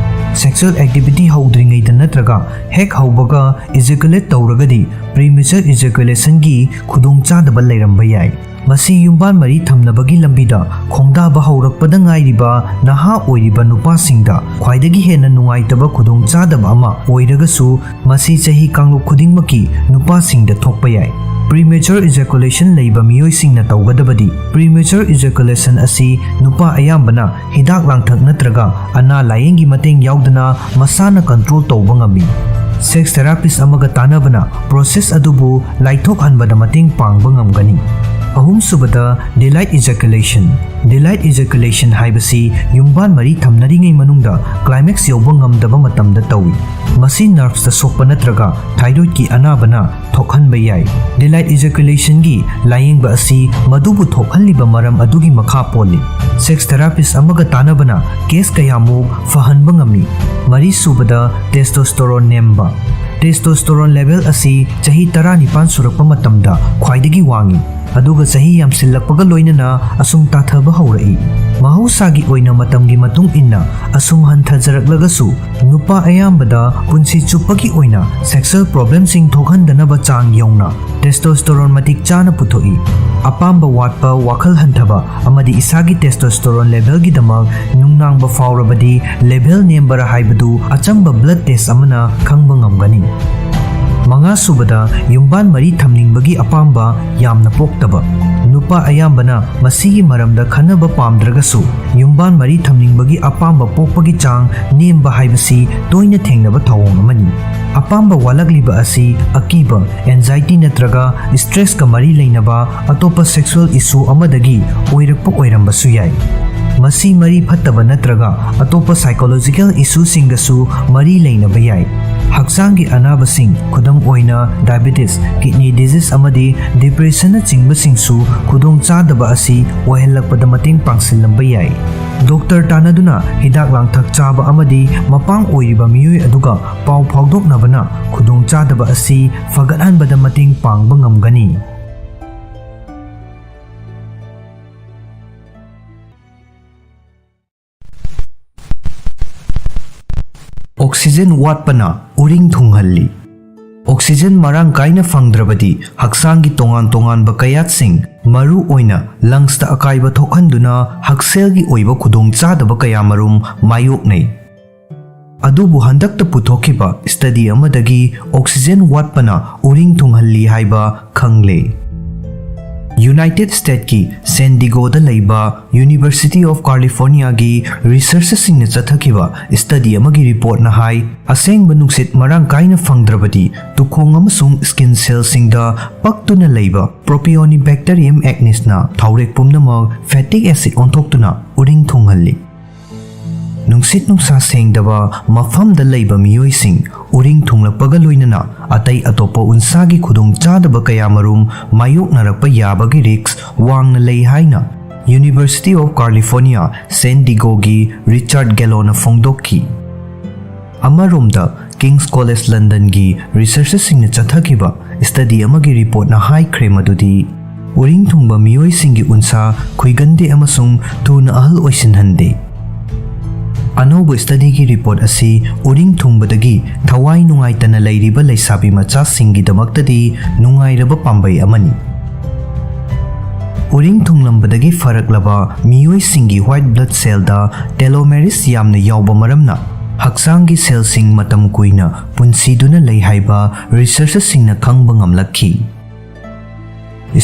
Sexual activity ꯍꯧꯗ꯭ꯔꯤꯉꯩꯗ ꯅꯠꯇ꯭ꯔꯒ ꯍꯦꯛ ꯍꯧꯕꯒ ejaculate ꯇꯧꯔꯒꯗꯤ premature ejaculationꯒꯤ ꯈꯨꯗꯣꯡꯆꯥꯗꯕ ꯂꯩꯔꯝꯕ ꯌꯥꯏ꯫ ꯃꯁꯤ ꯌꯨꯝꯕꯥꯟ ꯃꯔꯤ ꯊꯝꯅꯕꯒꯤ ꯂꯝꯕꯤꯗ ꯈꯣꯡꯗꯥꯕ ꯍꯧꯔꯛꯄꯗ ꯉꯥꯏꯔꯤꯕ ꯅꯍꯥ ꯑꯣꯏꯔꯤꯕ ꯅꯨꯄꯥꯁꯤꯡꯗ ꯈ꯭ꯋꯥꯏꯗꯒꯤ ꯍꯦꯟꯅ ꯅꯨꯡꯉꯥꯏꯇꯕ ꯈꯨꯗꯣꯡꯆꯥꯗꯕ ꯑꯃ ꯑꯣꯏꯔꯒꯁꯨ, ꯃꯁꯤ ꯆꯍꯤ ꯀꯥꯡꯂꯨꯞ ꯈꯨꯗꯤꯡꯃꯛꯀꯤ ꯅꯨꯄꯥꯁꯤꯡꯗ ꯊꯣꯛꯄ ꯌꯥꯏ꯫ Premature ejaculation ꯂꯩꯕ ꯃꯤꯑꯣꯏꯁꯤꯡꯅ ꯇꯧꯒꯗꯕꯗꯤ, premature ejaculation ꯑꯁꯤ ꯅꯨꯄꯥ ꯑꯌꯥꯝꯕꯅ ꯍꯤꯗꯥꯛ ꯂꯥꯡꯊꯛ ꯅꯠꯇ꯭ꯔꯒ ꯑꯅꯥ ꯂꯥꯌꯦꯡꯒꯤ ꯃꯇꯦꯡ ꯌꯥꯎꯗꯅ ꯃꯁꯥꯅ control ꯇꯧꯕ ꯉꯝꯃꯤ꯫ Sex therapist ꯑꯃꯒ ꯇꯥꯟꯅꯕꯅ process ꯑꯗꯨꯕꯨ ꯂꯥꯏꯊꯣꯛꯍꯟꯕꯗ ꯃꯇꯦꯡ ꯄꯥꯡꯕ ꯉꯝꯒꯅꯤ꯫ ꯑꯍꯨꯝꯁꯨꯕꯗ, delayed ejaculation꯫ Delayed ejaculation ꯍꯥꯏꯕꯁꯤ ꯌꯨꯝꯕꯥꯟ ꯃꯔꯤ ꯊꯝꯅꯔꯤꯉꯩ ꯃꯅꯨꯡꯗ climax ꯌꯧꯕ ꯉꯝꯗꯕ ꯃꯇꯝꯗ ꯇꯧꯏ꯫ ꯃꯁꯤ nervesꯇ ꯁꯣꯛꯄ ꯅꯠꯇ꯭ꯔꯒ thyroidꯀꯤ ꯑꯅꯥꯕꯅ ꯊꯣꯛꯍꯟꯕ ꯌꯥꯏ꯫ Delayed ejaculationꯒꯤ ꯂꯥꯌꯦꯡꯕ ꯑꯁꯤ ꯃꯗꯨꯕꯨ ꯊꯣꯛꯍꯜꯂꯤꯕ ꯃꯔꯝ ꯑꯗꯨꯒꯤ ꯃꯈꯥ ꯄꯣꯜꯂꯤ꯫ Sex therapist ꯑꯃꯒ ꯇꯥꯟꯅꯕꯅ case ꯀꯌꯥꯃꯨꯛ ꯐꯍꯟꯕ ꯉꯝꯃꯤ꯫ ꯃꯔꯤꯁꯨꯕꯗ, testosterone ꯅꯦꯝꯕ꯫ Testosterone level ꯑꯁꯤ ꯆꯍꯤ ꯇꯔꯥꯅꯤꯄꯥꯟ ꯁꯨꯔꯛꯄ ꯃꯇꯝꯗ ꯈ꯭ꯋꯥꯏꯗꯒꯤ ꯋꯥꯡꯏ, ꯑꯗꯨꯒ ꯆꯍꯤ ꯌꯥꯝꯁꯤꯜꯂꯛꯄꯒ ꯂꯣꯏꯅꯅ ꯑꯁꯨꯝ ꯇꯥꯊꯕ ꯍꯧꯔꯛꯏ꯫ ꯃꯍꯧꯁꯥꯒꯤ ꯑꯣꯏꯅ ꯃꯇꯝꯒꯤ ꯃꯇꯨꯡ ꯏꯟꯅ ꯑꯁꯨꯝ ꯍꯟꯊꯖꯔꯛꯂꯒꯁꯨ, ꯅꯨꯄꯥ ꯑꯌꯥꯝꯕꯗ ꯄꯨꯟꯁꯤ ꯆꯨꯞꯄꯒꯤ ꯑꯣꯏꯅ sexual problemꯁꯤꯡ ꯊꯣꯛꯍꯟꯗꯅꯕ ꯆꯥꯡ ꯌꯧꯅ testosterone ꯃꯇꯤꯛ ꯆꯥꯅ ꯄꯨꯊꯣꯛꯏ꯫ ꯑꯄꯥꯝꯕ ꯋꯥꯠꯄ, ꯋꯥꯈꯜ ꯍꯟꯊꯕ ꯑꯃꯗꯤ ꯏꯁꯥꯒꯤ testosterone levelꯒꯤꯗꯃꯛ ꯅꯨꯡꯅꯥꯡꯕ ꯐꯥꯎꯔꯕꯗꯤ level ꯅꯦꯝꯕꯔ ꯍꯥꯏꯕꯗꯨ ꯑꯆꯝꯕ blood test ꯑꯃꯅ ꯈꯪꯕ ꯉꯝꯒꯅꯤ꯫ ꯃꯉꯥꯁꯨꯕꯗ, ꯌꯨꯝꯕꯥꯟ ꯃꯔꯤ ꯊꯝꯅꯤꯡꯕꯒꯤ ꯑꯄꯥꯝꯕ ꯌꯥꯝꯅ ꯄꯣꯛꯇꯕ꯫ ꯅꯨꯄꯥ ꯑꯌꯥꯝꯕꯅ ꯃꯁꯤꯒꯤ ꯃꯔꯝꯗ ꯈꯟꯅꯕ ꯄꯥꯝꯗ꯭ꯔꯒꯁꯨ, ꯌꯨꯝꯕꯥꯟ ꯃꯔꯤ ꯊꯝꯅꯤꯡꯕꯒꯤ ꯑꯄꯥꯝꯕ ꯄꯣꯛꯄꯒꯤ ꯆꯥꯡ ꯅꯦꯝꯕ ꯍꯥꯏꯕꯁꯤ ꯇꯣꯏꯅ ꯊꯦꯡꯅꯕ ꯊꯧꯑꯣꯡ ꯑꯃꯅꯤ꯫ ꯑꯄꯥꯝꯕ ꯋꯥꯠꯂꯛꯂꯤꯕ ꯑꯁꯤ ꯑꯀꯤꯕ, anxiety ꯅꯠꯇ꯭ꯔꯒ stress ꯀ ꯃꯔꯤ ꯂꯩꯅꯕ ꯑꯇꯣꯞꯄ sexual issue ꯑꯃꯗꯒꯤ ꯑꯣꯏꯔꯛꯄ ꯑꯣꯏꯔꯝꯕꯁꯨ ꯌꯥꯏ꯫ ꯃꯁꯤ ꯃꯔꯤ ꯐꯠꯇꯕ ꯅꯠꯇ꯭ꯔꯒ ꯑꯇꯣꯞꯄ psychological issue ꯁꯤꯡꯒꯁꯨ ꯃꯔꯤ ꯂꯩꯅꯕ ꯌꯥꯏ꯫ ꯍꯛꯆꯥꯡꯒꯤ ꯑꯅꯥꯕꯁꯤꯡ, ꯈꯨꯗꯝ ꯑꯣꯏꯅ diabetes, kidney disease ꯑꯃꯗꯤ depression ꯅꯆꯤꯡꯕꯁꯤꯡꯁꯨ ꯈꯨꯗꯣꯡꯆꯥꯗꯕ ꯑꯁꯤ ꯑꯣꯏꯍꯜꯂꯛꯄꯗ ꯃꯇꯦꯡ ꯄꯥꯡꯁꯤꯜꯂꯝꯕ ꯌꯥꯏ꯫ ꯗꯣꯛꯇꯔ ꯇꯥꯟꯅꯗꯨꯅ ꯍꯤꯗꯥꯛ ꯂꯥꯡꯊꯛ ꯆꯥꯕ ꯑꯃꯗꯤ ꯃꯄꯥꯡ ꯑꯣꯏꯔꯤꯕ ꯃꯤꯑꯣꯏ ꯑꯗꯨꯒ ꯄꯥꯎ ꯐꯥꯎꯗꯣꯛꯅꯕꯅ ꯈꯨꯗꯣꯡꯆꯥꯗꯕ ꯑꯁꯤ ꯐꯒꯠꯍꯟꯕꯗ ꯃꯇꯦꯡ ꯄꯥꯡꯕ ꯉꯝꯒꯅꯤ꯫ Oxygen ꯋꯥꯠꯄꯅ ꯎꯔꯤꯡ ꯊꯨꯡꯍꯜꯂꯤ꯫ Oxygen ꯃꯔꯥꯡ ꯀꯥꯏꯅ ꯐꯪꯗ꯭ꯔꯕꯗꯤ ꯍꯛꯆꯥꯡꯒꯤ ꯇꯣꯉꯥꯟ ꯇꯣꯉꯥꯟꯕ ꯀꯌꯥꯠꯁꯤꯡ, ꯃꯔꯨ ꯑꯣꯏꯅ lungs ꯇ ꯑꯀꯥꯏꯕ ꯊꯣꯛꯍꯟꯗꯨꯅ ꯍꯛꯁꯦꯜꯒꯤ ꯑꯣꯏꯕ ꯈꯨꯗꯣꯡꯆꯥꯗꯕ ꯀꯌꯥꯃꯔꯨꯝ ꯃꯥꯌꯣꯛꯅꯩ꯫ ꯑꯗꯨꯕꯨ ꯍꯟꯗꯛꯇ ꯄꯨꯊꯣꯛꯈꯤꯕ study ꯑꯃꯗꯒꯤ oxygen ꯋꯥꯠꯄꯅ ꯎꯔꯤꯡ ꯊꯨꯡꯍꯜꯂꯤ ꯍꯥꯏꯕ ꯈꯪꯂꯦ꯫ United States ꯀꯤ San Diego ꯗ ꯂꯩꯕ University of California ꯒꯤ researcher ꯁꯤꯡꯅ ꯆꯠꯊꯈꯤꯕ study ꯑꯃꯒꯤ report ꯅ ꯍꯥꯏ, ꯑꯁꯦꯡꯕ ꯅꯨꯡꯁꯤꯠ ꯃꯔꯥꯡ ꯀꯥꯏꯅ ꯐꯪꯗ꯭ꯔꯕꯗꯤ ꯇꯨꯈꯣꯡ ꯑꯃꯁꯨꯡ skin cell ꯁꯤꯡꯗ ꯄꯛꯇꯨꯅ ꯂꯩꯕ Propionibacterium acnes ꯅ ꯊꯥꯎꯔꯦꯛ ꯄꯨꯝꯅꯃꯛ fatty acid ꯑꯣꯟꯊꯣꯛꯇꯨꯅ ꯎꯔꯤꯡ ꯊꯨꯡꯍꯜꯂꯤ꯫ ꯅꯨꯡꯁꯤꯠ ꯅꯨꯡꯁꯥ ꯁꯦꯡꯗꯕ ꯃꯐꯝꯗ ꯂꯩꯕ ꯃꯤꯑꯣꯏꯁꯤꯡ ꯎꯔꯤꯡ ꯊꯨꯡꯂꯛꯄꯒ ꯂꯣꯏꯅꯅ ꯑꯇꯩ ꯑꯇꯣꯞꯄ ꯎꯟꯁꯥꯒꯤ ꯈꯨꯗꯣꯡꯆꯥꯗꯕ ꯀꯌꯥꯃꯔꯨꯝ ꯃꯥꯌꯣꯛꯅꯔꯛꯄ ꯌꯥꯕꯒꯤ risk ꯋꯥꯡꯅ ꯂꯩ ꯍꯥꯏꯅ University of California San Diego ꯒꯤ Richard Gallo ꯅ ꯐꯣꯡꯗꯣꯛꯈꯤ꯫ ꯑꯃꯔꯣꯝꯗ, King's College London ꯒꯤ researcher ꯁꯤꯡꯅ ꯆꯠꯊꯈꯤꯕ study ꯑꯃꯒꯤ report ꯅ ꯍꯥꯏꯈ꯭ꯔꯦ ꯃꯗꯨꯗꯤ ꯎꯔꯤꯡ ꯊꯨꯡꯕ ꯃꯤꯑꯣꯏꯁꯤꯡꯒꯤ ꯎꯟꯁꯥ ꯈꯨꯏꯒꯟꯗꯦ ꯑꯃꯁꯨꯡ ꯊꯨꯅ ꯑꯍꯜ ꯑꯣꯏꯁꯤꯟꯍꯟꯗꯦ꯫ ꯑꯅꯧꯕ study ꯒꯤ report ꯑꯁꯤ ꯎꯔꯤꯡ ꯊꯨꯡꯕꯗꯒꯤ ꯊꯋꯥꯏ ꯅꯨꯡꯉꯥꯏꯇꯅ ꯂꯩꯔꯤꯕ ꯂꯩꯁꯥꯕꯤ ꯃꯆꯥꯁꯤꯡꯒꯤꯗꯃꯛꯇꯗꯤ ꯅꯨꯡꯉꯥꯏꯔꯕ ꯄꯥꯝꯕꯩ ꯑꯃꯅꯤ꯫ ꯎꯔꯤꯡ ꯊꯨꯡꯂꯝꯕꯗꯒꯤ ꯐꯔꯛꯂꯕ ꯃꯤꯑꯣꯏꯁꯤꯡꯒꯤ white blood cell ꯗ telomerase ꯌꯥꯝꯅ ꯌꯥꯎꯕ ꯃꯔꯝꯅ, ꯍꯛꯆꯥꯡꯒꯤ ꯁꯦꯜꯁꯤꯡ ꯃꯇꯝ ꯀꯨꯏꯅ ꯄꯨꯟꯁꯤꯗꯨꯅ ꯂꯩ ꯍꯥꯏꯕ ꯔꯤꯁꯔꯆꯔꯁꯤꯡꯅ ꯈꯪꯕ ꯉꯝꯂꯛꯈꯤ꯫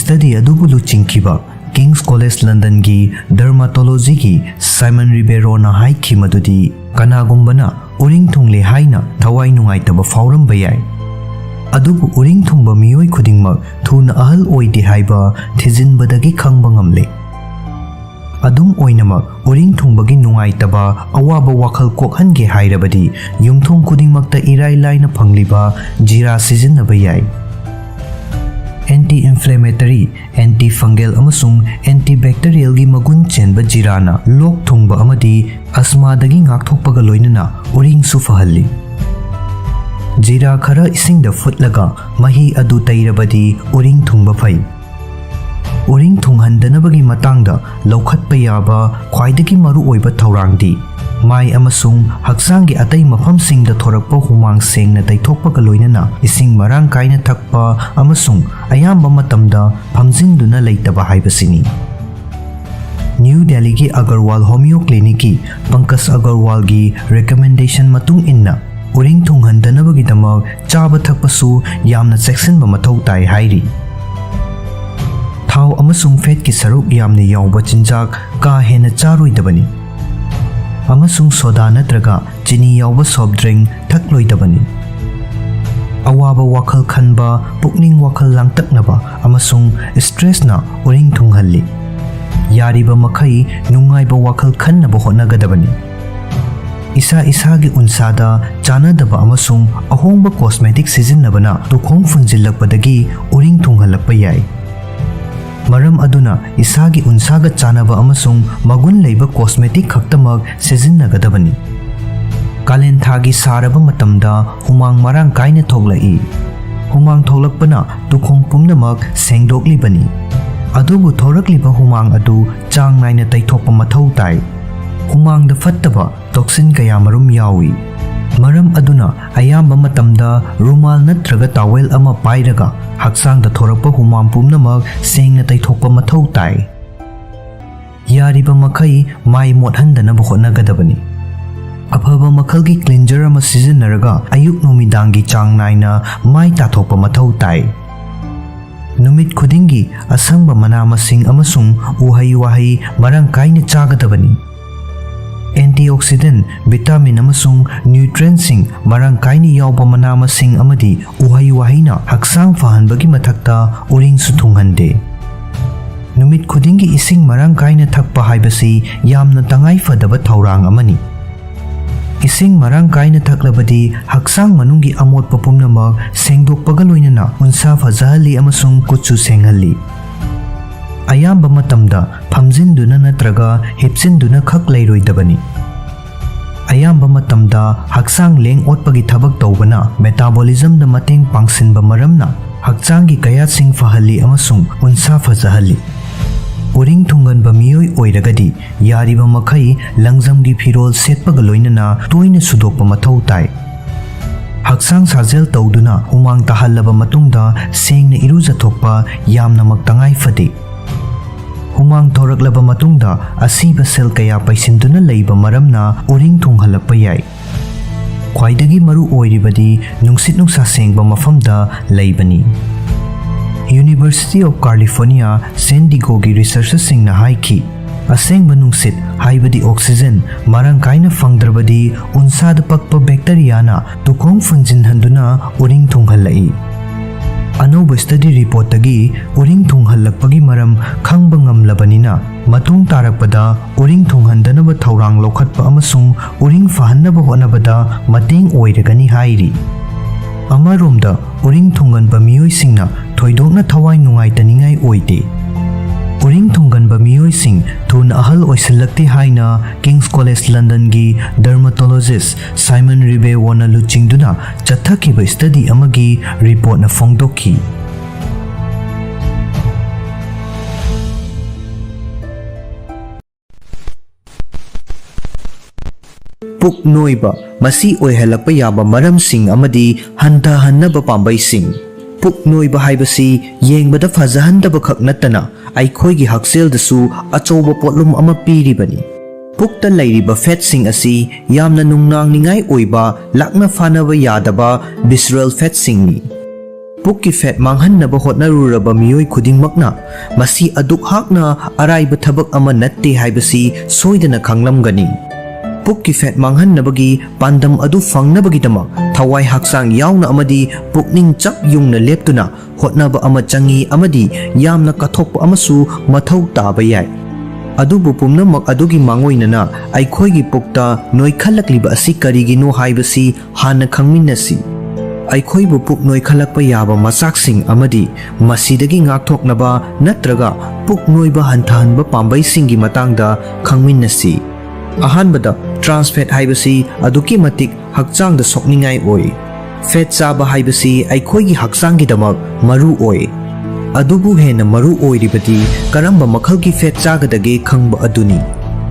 ꯁ꯭ꯇꯗꯤ ꯑꯗꯨꯕꯨ ꯂꯨꯆꯤꯡꯈꯤꯕ ꯀꯤꯡꯁ ꯀꯣꯂꯦꯖ ꯂꯟꯗꯟꯒꯤ ꯗꯔꯃꯥꯇꯣꯂꯣꯖꯤꯒꯤ ꯁꯥꯏꯃꯟ ꯔꯤꯕꯦꯔꯣꯅ ꯍꯥꯏꯈꯤ ꯃꯗꯨꯗꯤ ꯀꯅꯥꯒꯨꯝꯕꯅ ꯎꯔꯤꯡ ꯊꯨꯡꯂꯦ ꯍꯥꯏꯅ ꯊꯋꯥꯏ ꯅꯨꯡꯉꯥꯏꯇꯕ ꯐꯥꯎꯔꯝꯕ ꯌꯥꯏ, ꯑꯗꯨꯕꯨ ꯎꯔꯤꯡ ꯊꯨꯡꯕ ꯃꯤꯑꯣꯏ ꯈꯨꯗꯤꯡꯃꯛ ꯊꯨꯅ ꯑꯍꯜ ꯑꯣꯏꯗꯦ ꯍꯥꯏꯕ ꯊꯤꯖꯤꯟꯕꯗꯒꯤ ꯈꯪꯕ ꯉꯝꯂꯦ꯫ ꯑꯗꯨꯝ ꯑꯣꯏꯅꯃꯛ, ꯎꯔꯤꯡ ꯊꯨꯡꯕꯒꯤ ꯅꯨꯡꯉꯥꯏꯇꯕ ꯑꯋꯥꯕ ꯋꯥꯈꯜ ꯀꯣꯛꯍꯟꯒꯦ ꯍꯥꯏꯔꯕꯗꯤ ꯌꯨꯝꯊꯣꯡ ꯈꯨꯗꯤꯡꯃꯛꯇ ꯏꯔꯥꯏ ꯂꯥꯏꯅ ꯐꯪꯂꯤꯕ ꯖꯤꯔꯥ ꯁꯤꯖꯤꯟꯅꯕ ꯌꯥꯏ꯫ ꯑꯦꯟꯇꯤ ꯏꯟꯐ꯭ꯂꯦꯃꯦꯇꯔꯤ, ꯑꯦꯟꯇꯤ ꯐꯪꯒꯦꯜ ꯑꯃꯁꯨꯡ ꯑꯦꯟꯇꯤ ꯕꯦꯛꯇꯔꯤꯌꯦꯜꯒꯤ ꯃꯒꯨꯟ ꯆꯦꯟꯕ ꯖꯤꯔꯥꯅ ꯂꯣꯛ ꯊꯨꯡꯕ ꯑꯃꯗꯤ ꯑꯁꯃꯥꯗꯒꯤ ꯉꯥꯛꯊꯣꯛꯄꯒ ꯂꯣꯏꯅꯅ ꯎꯔꯤꯡꯁꯨ ꯐꯍꯜꯂꯤ꯫ ꯖꯤꯔꯥ ꯈꯔ ꯏꯁꯤꯡꯗ ꯐꯨꯠꯂꯒ ꯃꯍꯤ ꯑꯗꯨ ꯇꯩꯔꯕꯗꯤ ꯎꯔꯤꯡ ꯊꯨꯡꯕ ꯐꯩ꯫ ꯎꯔꯤꯡ ꯊꯨꯡꯍꯟꯗꯅꯕꯒꯤ ꯃꯇꯥꯡꯗ ꯂꯧꯈꯠꯄ ꯌꯥꯕ ꯈ꯭ꯋꯥꯏꯗꯒꯤ ꯃꯔꯨꯑꯣꯏꯕ ꯊꯧꯔꯥꯡꯗꯤ ꯃꯥꯏ ꯑꯃꯁꯨꯡ ꯍꯛꯆꯥꯡꯒꯤ ꯑꯇꯩ ꯃꯐꯝꯁꯤꯡꯗ ꯊꯣꯔꯛꯄ ꯍꯨꯃꯥꯡ ꯁꯦꯡꯅ ꯇꯩꯊꯣꯛꯄꯒ ꯂꯣꯏꯅꯅ ꯏꯁꯤꯡ ꯃꯔꯥꯡ ꯀꯥꯏꯅ ꯊꯛꯄ ꯑꯃꯁꯨꯡ ꯑꯌꯥꯝꯕ ꯃꯇꯝꯗ ꯐꯝꯖꯤꯟꯗꯨꯅ ꯂꯩꯇꯕ ꯍꯥꯏꯕꯁꯤꯅꯤ꯫ ꯅ꯭ꯌꯨ ꯗꯦꯜꯂꯤꯒꯤ ꯑꯒꯔꯋꯥꯜ ꯍꯣꯃꯤꯌꯣ ꯀ꯭ꯂꯤꯅꯤꯛꯀꯤ ꯄꯪꯀꯖ ꯑꯒꯔꯋꯥꯜꯒꯤ ꯔꯤꯀꯃꯦꯟꯗꯦꯁꯟ ꯃꯇꯨꯡ ꯏꯟꯅ, ꯎꯔꯤꯡ ꯊꯨꯡꯍꯟꯗꯅꯕꯒꯤꯗꯃꯛ ꯆꯥꯕ ꯊꯛꯄꯁꯨ ꯌꯥꯝꯅ ꯆꯦꯛꯁꯤꯟꯕ ꯃꯊꯧ ꯇꯥꯏ ꯍꯥꯏꯔꯤ꯫ ꯊꯥꯎ ꯑꯃꯁꯨꯡ ꯐꯦꯠꯀꯤ ꯁꯔꯨꯛ ꯌꯥꯝꯅ ꯌꯥꯎꯕ ꯆꯤꯟꯖꯥꯛ ꯀꯥ ꯍꯦꯟꯅ ꯆꯥꯔꯣꯏꯗꯕꯅꯤ, ꯑꯃꯁꯨꯡ ꯁꯣꯗꯥ ꯅꯠꯇ꯭ꯔꯒ ꯆꯤꯅꯤ ꯌꯥꯎꯕ ꯁꯣꯐ ꯗ꯭ꯔꯤꯡ ꯊꯛꯂꯣꯏꯗꯕꯅꯤ꯫ ꯑꯋꯥꯕ ꯋꯥꯈꯜ ꯈꯟꯕ, ꯄꯨꯛꯅꯤꯡ ꯋꯥꯈꯜ ꯂꯥꯡꯇꯛꯅꯕ, ꯑꯃꯁꯨꯡ ꯁ꯭ꯇ꯭ꯔꯦꯁꯅ ꯎꯔꯤꯡ ꯊꯨꯡꯍꯜꯂꯤ꯫ ꯌꯥꯔꯤꯕ ꯃꯈꯩ ꯅꯨꯡꯉꯥꯏꯕ ꯋꯥꯈꯜ ꯈꯟꯅꯕ ꯍꯣꯠꯅꯒꯗꯕꯅꯤ꯫ ꯏꯁꯥ ꯏꯁꯥꯒꯤ ꯎꯟꯁꯥꯗ ꯆꯥꯅꯗꯕ ꯑꯃꯁꯨꯡ ꯑꯍꯣꯡꯕ ꯀꯣꯁꯃꯦꯇꯤꯛ ꯁꯤꯖꯤꯟꯅꯕꯅ ꯇꯨꯈꯣꯡ ꯐꯨꯟꯖꯤꯜꯂꯛꯄꯗꯒꯤ ꯎꯔꯤꯡ ꯊꯨꯡꯍꯜꯂꯛꯄ ꯌꯥꯏ꯫ ꯃꯔꯝ ꯑꯗꯨꯅ ꯏꯁꯥꯒꯤ ꯎꯟꯁꯥꯒ ꯆꯥꯅꯕ ꯑꯃꯁꯨꯡ ꯃꯒꯨꯟ ꯂꯩꯕ ꯀꯣꯁꯃꯦꯇꯤꯛ ꯈꯛꯇꯃꯛ ꯁꯤꯖꯤꯟꯅꯒꯗꯕꯅꯤ꯫ ꯀꯥꯂꯦꯟ ꯊꯥꯒꯤ ꯁꯥꯔꯕ ꯃꯇꯝꯗ ꯍꯨꯃꯥꯡ ꯃꯔꯥꯡ ꯀꯥꯏꯅ ꯊꯣꯛꯂꯛꯏ꯫ ꯍꯨꯃꯥꯡ ꯊꯣꯛꯂꯛꯄꯅ ꯇꯨꯈꯣꯡ ꯄꯨꯝꯅꯃꯛ ꯁꯦꯡꯗꯣꯛꯂꯤꯕꯅꯤ꯫ ꯑꯗꯨꯕꯨ ꯊꯣꯔꯛꯂꯤꯕ ꯍꯨꯃꯥꯡ ꯑꯗꯨ ꯆꯥꯡ ꯅꯥꯏꯅ ꯇꯩꯊꯣꯛꯄ ꯃꯊꯧ ꯇꯥꯏ꯫ ꯍꯨꯃꯥꯡꯗ ꯐꯠꯇꯕ ꯇꯣꯛꯁꯤꯟ ꯀꯌꯥꯃꯔꯨꯝ ꯌꯥꯎꯏ꯫ ꯃꯔꯝ ꯑꯗꯨꯅ ꯑꯌꯥꯝꯕ ꯃꯇꯝꯗ ꯔꯨꯃꯥꯜ ꯅꯠꯇ꯭ꯔꯒ ꯇꯥꯋꯦꯜ ꯑꯃ ꯄꯥꯏꯔꯒ ꯍꯛꯆꯥꯡꯗ ꯊꯣꯔꯛꯄ ꯍꯨꯃꯥꯡ ꯄꯨꯝꯅꯃꯛ ꯁꯦꯡꯅ ꯇꯩꯊꯣꯛꯄ ꯃꯊꯧ ꯇꯥꯏ꯫ ꯌꯥꯔꯤꯕ ꯃꯈꯩ ꯃꯥꯏ ꯃꯣꯠꯍꯟꯗꯅꯕ ꯍꯣꯠꯅꯒꯗꯕꯅꯤ꯫ ꯑꯐꯕ ꯃꯈꯜꯒꯤ ꯀ꯭ꯂꯤꯟꯖꯔ ꯑꯃ ꯁꯤꯖꯤꯟꯅꯔꯒ ꯑꯌꯨꯛ ꯅꯨꯃꯤꯗꯥꯡꯒꯤ ꯆꯥꯡ ꯅꯥꯏꯅ ꯃꯥꯏ ꯇꯥꯊꯣꯛꯄ ꯃꯊꯧ ꯇꯥꯏ꯫ ꯅꯨꯃꯤꯠ ꯈꯨꯗꯤꯡꯒꯤ ꯑꯁꯪꯕ ꯃꯅꯥ ꯃꯁꯤꯡ ꯑꯃꯁꯨꯡ ꯎꯍꯩ ꯋꯥꯍꯩ ꯃꯔꯥꯡ ꯀꯥꯏꯅ ꯆꯥꯒꯗꯕꯅꯤ꯫ ꯑꯦꯟꯇꯤꯑꯣꯛꯁꯤꯗꯦꯟ, ꯚꯤꯇꯥꯃꯤꯟ ꯑꯃꯁꯨꯡ ꯅ꯭ꯌꯨꯇ꯭ꯔꯦꯟꯁꯤꯡ ꯃꯔꯥꯡ ꯀꯥꯏꯅ ꯌꯥꯎꯕ ꯃꯅꯥ ꯃꯁꯤꯡ ꯑꯃꯗꯤ ꯎꯍꯩ ꯋꯥꯍꯩꯅ ꯍꯛꯆꯥꯡ ꯐꯍꯟꯕꯒꯤ ꯃꯊꯛꯇ ꯎꯔꯤꯡꯁꯨ ꯊꯨꯡꯍꯟꯗꯦ꯫ ꯅꯨꯃꯤꯠ ꯈꯨꯗꯤꯡꯒꯤ ꯏꯁꯤꯡ ꯃꯔꯥꯡ ꯀꯥꯏꯅ ꯊꯛꯄ ꯍꯥꯏꯕꯁꯤ ꯌꯥꯝꯅ ꯇꯉꯥꯏ ꯐꯗꯕ ꯊꯧꯔꯥꯡ ꯑꯃꯅꯤ꯫ ꯏꯁꯤꯡ ꯃꯔꯥꯡ ꯀꯥꯏꯅ ꯊꯛꯂꯕꯗꯤ ꯍꯛꯆꯥꯡ ꯃꯅꯨꯡꯒꯤ ꯑꯃꯣꯠꯄ ꯄꯨꯝꯅꯃꯛ ꯁꯦꯡꯗꯣꯛꯄꯒ ꯂꯣꯏꯅꯅ ꯎꯟꯁꯥ ꯐꯖꯍꯜꯂꯤ ꯑꯃꯁꯨꯡ ꯀꯨꯠꯁꯨ ꯁꯦꯡꯍꯜꯂꯤ꯫ ꯑꯌꯥꯝꯕ ꯃꯇꯝꯗ ꯐꯝꯖꯤꯟꯗꯨꯅ ꯅꯠꯇ꯭ꯔꯒ ꯍꯤꯞꯆꯤꯟꯗꯨꯅ ꯈꯛ ꯂꯩꯔꯣꯏꯗꯕꯅꯤ꯫ ꯑꯌꯥꯝꯕ ꯃꯇꯝꯗ ꯍꯛꯆꯥꯡ ꯂꯦꯡ ꯑꯣꯠꯄꯒꯤ ꯊꯕꯛ ꯇꯧꯕꯅ ꯃꯦꯇꯥꯕꯣꯂꯤꯖꯝꯗ ꯃꯇꯦꯡ ꯄꯥꯡꯁꯤꯟꯕ ꯃꯔꯝꯅ ꯍꯛꯆꯥꯡꯒꯤ ꯀꯌꯥꯠꯁꯤꯡ ꯐꯍꯜꯂꯤ ꯑꯃꯁꯨꯡ ꯎꯟꯁꯥ ꯐꯖꯍꯜꯂꯤ꯫ ꯎꯔꯤꯡ ꯊꯨꯡꯒꯟꯕ ꯃꯤꯑꯣꯏ ꯑꯣꯏꯔꯒꯗꯤ ꯌꯥꯔꯤꯕ ꯃꯈꯩ ꯂꯪꯖꯝꯒꯤ ꯐꯤꯔꯣꯜ ꯁꯦꯠꯄꯒ ꯂꯣꯏꯅꯅ ꯇꯣꯏꯅ ꯁꯨꯗꯣꯛꯄ ꯃꯊꯧ ꯇꯥꯏ꯫ ꯍꯛꯆꯥꯡ ꯁꯥꯖꯦꯜ ꯇꯧꯗꯨꯅ ꯍꯨꯃꯥꯡ ꯇꯥꯍꯜꯂꯕ ꯃꯇꯨꯡꯗ ꯁꯦꯡꯅ ꯏꯔꯨꯖꯊꯣꯛꯄ ꯌꯥꯝꯅꯃꯛ ꯇꯉꯥꯏ ꯐꯗꯦ꯫ ꯍꯨꯃꯥꯡ ꯊꯣꯔꯛꯂꯕ ꯃꯇꯨꯡꯗ ꯑꯁꯤꯕ ꯁꯦꯜ ꯀꯌꯥ ꯄꯩꯁꯤꯟꯗꯨꯅ ꯂꯩꯕ ꯃꯔꯝꯅ ꯎꯔꯤꯡ ꯊꯨꯡꯍꯜꯂꯛꯄ ꯌꯥꯏ꯫ ꯈ꯭ꯋꯥꯏꯗꯒꯤ ꯃꯔꯨ ꯑꯣꯏꯔꯤꯕꯗꯤ ꯅꯨꯡꯁꯤꯠ ꯅꯨꯡꯁꯥ ꯁꯦꯡꯕ ꯃꯐꯝꯗ ꯂꯩꯕꯅꯤ꯫ University of California San Diegoꯒꯤ ꯔꯤꯁꯔꯆꯔꯁꯤꯡꯅ ꯍꯥꯏꯈꯤ, ꯑꯁꯦꯡꯕ ꯅꯨꯡꯁꯤꯠ, ꯍꯥꯏꯕꯗꯤ ꯑꯣꯛꯁꯤꯖꯦꯟ, ꯃꯔꯥꯡ ꯀꯥꯏꯅ ꯐꯪꯗ꯭ꯔꯕꯗꯤ ꯎꯟꯁꯥꯗ ꯄꯛꯄ ꯕꯦꯛꯇꯔꯤꯌꯥꯅ ꯇꯨꯈꯣꯡ ꯐꯨꯟꯖꯤꯟꯍꯟꯗꯨꯅ ꯎꯔꯤꯡ ꯊꯨꯡꯍꯜꯂꯛꯏ꯫ ꯑꯅꯧꯕ ꯁ꯭ꯇꯗꯤ ꯔꯤꯄꯣꯔꯠꯇꯒꯤ ꯎꯔꯤꯡ ꯊꯨꯡꯍꯜꯂꯛꯄꯒꯤ ꯃꯔꯝ ꯈꯪꯕ ꯉꯝꯂꯕꯅꯤꯅ, ꯃꯇꯨꯡ ꯇꯥꯔꯛꯄꯗ ꯎꯔꯤꯡ ꯊꯨꯡꯍꯟꯗꯅꯕ ꯊꯧꯔꯥꯡ ꯂꯧꯈꯠꯄ ꯑꯃꯁꯨꯡ ꯎꯔꯤꯡ ꯐꯍꯟꯅꯕ ꯍꯣꯠꯅꯕꯗ ꯃꯇꯦꯡ ꯑꯣꯏꯔꯒꯅꯤ ꯍꯥꯏꯔꯤ꯫ ꯑꯃꯔꯣꯝꯗ, ꯎꯔꯤꯡ ꯊꯨꯡꯒꯟꯕ ꯃꯤꯑꯣꯏꯁꯤꯡꯅ ꯊꯣꯏꯗꯣꯛꯅ ꯊꯋꯥꯏ ꯅꯨꯡꯉꯥꯏꯇꯅꯤꯡꯉꯥꯏ ꯑꯣꯏꯗꯦ꯫ ꯎꯔꯤꯡ ꯊꯨꯡꯒꯟꯕ ꯃꯤꯑꯣꯏꯁꯤꯡ ꯊꯨꯅ ꯑꯍꯜ ꯑꯣꯏꯁꯤꯜꯂꯛꯇꯦ ꯍꯥꯏꯅ King's College Londonꯒꯤ ꯗꯔꯃꯥꯇꯣꯂꯣꯖꯤꯁ ꯁꯥꯏꯃꯟ ꯔꯤꯕꯦꯋꯣꯅ ꯂꯨꯆꯤꯡꯗꯨꯅ ꯆꯠꯊꯈꯤꯕ ꯁ꯭ꯇꯗꯤ ꯑꯃꯒꯤ ꯔꯤꯄꯣꯔꯠꯅ ꯐꯣꯡꯗꯣꯛꯈꯤ꯫ ꯄꯨꯛ ꯅꯣꯏꯕ, ꯃꯁꯤ ꯑꯣꯏꯍꯜꯂꯛꯄ ꯌꯥꯕ ꯃꯔꯝꯁꯤꯡ ꯑꯃꯗꯤ ꯍꯟꯊꯍꯟꯅꯕ ꯄꯥꯝꯕꯩꯁꯤꯡ꯫ ꯄꯨꯛ ꯅꯣꯏꯕ ꯍꯥꯏꯕꯁꯤ ꯌꯦꯡꯕꯗ ꯐꯖꯍꯟꯗꯕ ꯈꯛ ꯅꯠꯇꯅ ꯑꯩꯈꯣꯏꯒꯤ ꯍꯛꯁꯦꯜꯗꯁꯨ ꯑꯆꯧꯕ ꯄꯣꯠꯂꯨꯝ ꯑꯃ ꯄꯤꯔꯤꯕꯅꯤ꯫ ꯄꯨꯛꯇ ꯂꯩꯔꯤꯕ ꯐꯦꯠꯁꯤꯡ ꯑꯁꯤ ꯌꯥꯝꯅ ꯅꯨꯡꯅꯥꯡꯅꯤꯡꯉꯥꯏ ꯑꯣꯏꯕ, ꯂꯥꯛꯅ ꯐꯥꯅꯕ ꯌꯥꯗꯕ visceral ꯐꯦꯠꯁꯤꯡꯅꯤ꯫ ꯄꯨꯛꯀꯤ ꯐꯦꯠ ꯃꯥꯡꯍꯟꯅꯕ ꯍꯣꯠꯅꯔꯨꯔꯕ ꯃꯤꯑꯣꯏ ꯈꯨꯗꯤꯡꯃꯛꯅ ꯃꯁꯤ ꯑꯗꯨꯛ ꯍꯥꯛꯅ ꯑꯔꯥꯏꯕ ꯊꯕꯛ ꯑꯃ ꯅꯠꯇꯦ ꯍꯥꯏꯕꯁꯤ ꯁꯣꯏꯗꯅ ꯈꯪꯂꯝꯒꯅꯤ꯫ ꯄꯨꯛꯀꯤ ꯐꯦꯠ ꯃꯥꯡꯍꯟꯅꯕꯒꯤ ꯄꯥꯟꯗꯝ ꯑꯗꯨ ꯐꯪꯅꯕꯒꯤꯗꯃꯛ ꯊꯋꯥꯏ ꯍꯛꯆꯥꯡ ꯌꯥꯎꯅ ꯑꯃꯗꯤ ꯄꯨꯛꯅꯤꯡ ꯆꯞ ꯌꯨꯡꯅ ꯂꯦꯞꯇꯨꯅ ꯍꯣꯠꯅꯕ ꯑꯃ ꯆꯪꯏ ꯑꯃꯗꯤ ꯌꯥꯝꯅ ꯀꯠꯊꯣꯛꯄ ꯑꯃꯁꯨ ꯃꯊꯧ ꯇꯥꯕ ꯌꯥꯏ꯫ ꯑꯗꯨꯕꯨ ꯄꯨꯝꯅꯃꯛ ꯑꯗꯨꯒꯤ ꯃꯥꯡꯑꯣꯏꯅꯅ ꯑꯩꯈꯣꯏꯒꯤ ꯄꯨꯛꯇ ꯅꯣꯏꯈꯠꯂꯛꯂꯤꯕ ꯑꯁꯤ ꯀꯔꯤꯒꯤꯅꯣ ꯍꯥꯏꯕꯁꯤ ꯍꯥꯟꯅ ꯈꯪꯃꯤꯟꯅꯁꯤ꯫ ꯑꯩꯈꯣꯏꯕꯨ ꯄꯨꯛ ꯅꯣꯏꯈꯠꯂꯛꯄ ꯌꯥꯕ ꯃꯆꯥꯛꯁꯤꯡ ꯑꯃꯗꯤ ꯃꯁꯤꯗꯒꯤ ꯉꯥꯛꯊꯣꯛꯅꯕ ꯅꯠꯇ꯭ꯔꯒ ꯄꯨꯛ ꯅꯣꯏꯕ ꯍꯟꯊꯍꯟꯕ ꯄꯥꯝꯕꯩꯁꯤꯡꯒꯤ ꯃꯇꯥꯡꯗ ꯈꯪꯃꯤꯟꯅꯁꯤ꯫ ꯑꯍꯥꯟꯕꯗ, trans fat ꯍꯥꯏꯕꯁꯤ ꯑꯗꯨꯛꯀꯤ ꯃꯇꯤꯛ ꯍꯛꯆꯥꯡꯗ ꯁꯣꯛꯅꯤꯡꯉꯥꯏ ꯑꯣꯏ꯫ ꯐꯦꯠ ꯆꯥꯕ ꯍꯥꯏꯕꯁꯤ ꯑꯩꯈꯣꯏꯒꯤ ꯍꯛꯆꯥꯡꯒꯤꯗꯃꯛ ꯃꯔꯨ ꯑꯣꯏ꯫ ꯑꯗꯨꯕꯨ ꯍꯦꯟꯅ ꯃꯔꯨ ꯑꯣꯏꯔꯤꯕꯗꯤ ꯀꯔꯝꯕ ꯃꯈꯜꯒꯤ ꯐꯦꯠ ꯆꯥꯒꯗꯒꯦ ꯈꯪꯕ ꯑꯗꯨꯅꯤ꯫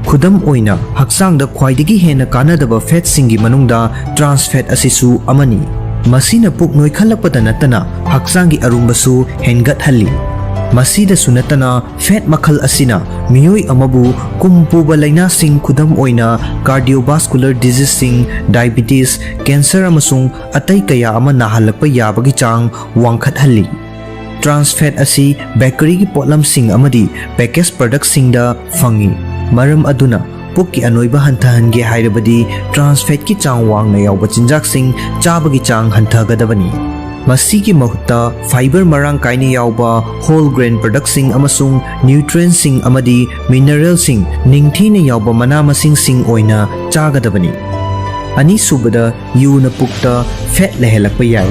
ꯈꯨꯗꯝ ꯑꯣꯏꯅ, ꯍꯛꯆꯥꯡꯗ ꯈ꯭ꯋꯥꯏꯗꯒꯤ ꯍꯦꯟꯅ ꯀꯥꯟꯅꯗꯕ ꯐꯦꯠꯁꯤꯡꯒꯤ ꯃꯅꯨꯡꯗ trans fat ꯑꯁꯤꯁꯨ ꯑꯃꯅꯤ꯫ ꯃꯁꯤꯅ ꯄꯨꯛ ꯅꯣꯏꯈꯠꯂꯛꯄꯗ ꯅꯠꯇꯅ ꯍꯛꯆꯥꯡꯒꯤ ꯑꯔꯨꯝꯕꯁꯨ ꯍꯦꯟꯒꯠꯍꯜꯂꯤ꯫ ꯃꯁꯤꯗꯁꯨ ꯅꯠꯇꯅ, ꯐꯦꯠ ꯃꯈꯜ ꯑꯁꯤꯅ ꯃꯤꯑꯣꯏ ꯑꯃꯕꯨ ꯀꯨꯝ ꯄꯨꯕ ꯂꯥꯏꯅꯥꯁꯤꯡ, ꯈꯨꯗꯝ ꯑꯣꯏꯅ cardiovascular diseaseꯁꯤꯡ, diabetes, cancer ꯑꯃꯁꯨꯡ ꯑꯇꯩ ꯀꯌꯥ ꯑꯃ ꯅꯥꯍꯜꯂꯛꯄ ꯌꯥꯕꯒꯤ ꯆꯥꯡ ꯋꯥꯡꯈꯠꯍꯜꯂꯤ꯫ Trans fat ꯑꯁꯤ ꯕꯦꯀꯔꯤꯒꯤ ꯄꯣꯠꯂꯝꯁꯤꯡ ꯑꯃꯗꯤ package productꯁꯤꯡꯗ ꯐꯪꯏ꯫ ꯃꯔꯝ ꯑꯗꯨꯅ, ꯄꯨꯛꯀꯤ ꯑꯅꯣꯏꯕ ꯍꯟꯊꯍꯟꯒꯦ ꯍꯥꯏꯔꯕꯗꯤ trans fatꯀꯤ ꯆꯥꯡ ꯋꯥꯡꯅ ꯌꯥꯎꯕ ꯆꯤꯟꯖꯥꯛꯁꯤꯡ ꯆꯥꯕꯒꯤ ꯆꯥꯡ ꯍꯟꯊꯒꯗꯕꯅꯤ꯫ ꯃꯁꯤꯒꯤ ꯃꯍꯨꯠꯇ fiber ꯃꯔꯥꯡ ꯀꯥꯏꯅ ꯌꯥꯎꯕ whole grain productꯁꯤꯡ ꯑꯃꯁꯨꯡ nutrientsꯁꯤꯡ ꯑꯃꯗꯤ mineralꯁꯤꯡ ꯅꯤꯡꯊꯤꯅ ꯌꯥꯎꯕ ꯃꯅꯥ ꯃꯁꯤꯡꯁꯤꯡ ꯑꯣꯏꯅ ꯆꯥꯒꯗꯕꯅꯤ꯫ ꯑꯅꯤꯁꯨꯕꯗ, ꯌꯨꯅ ꯄꯨꯛꯇ ꯐꯦꯠ ꯂꯩꯍꯜꯂꯛꯄ ꯌꯥꯏ꯫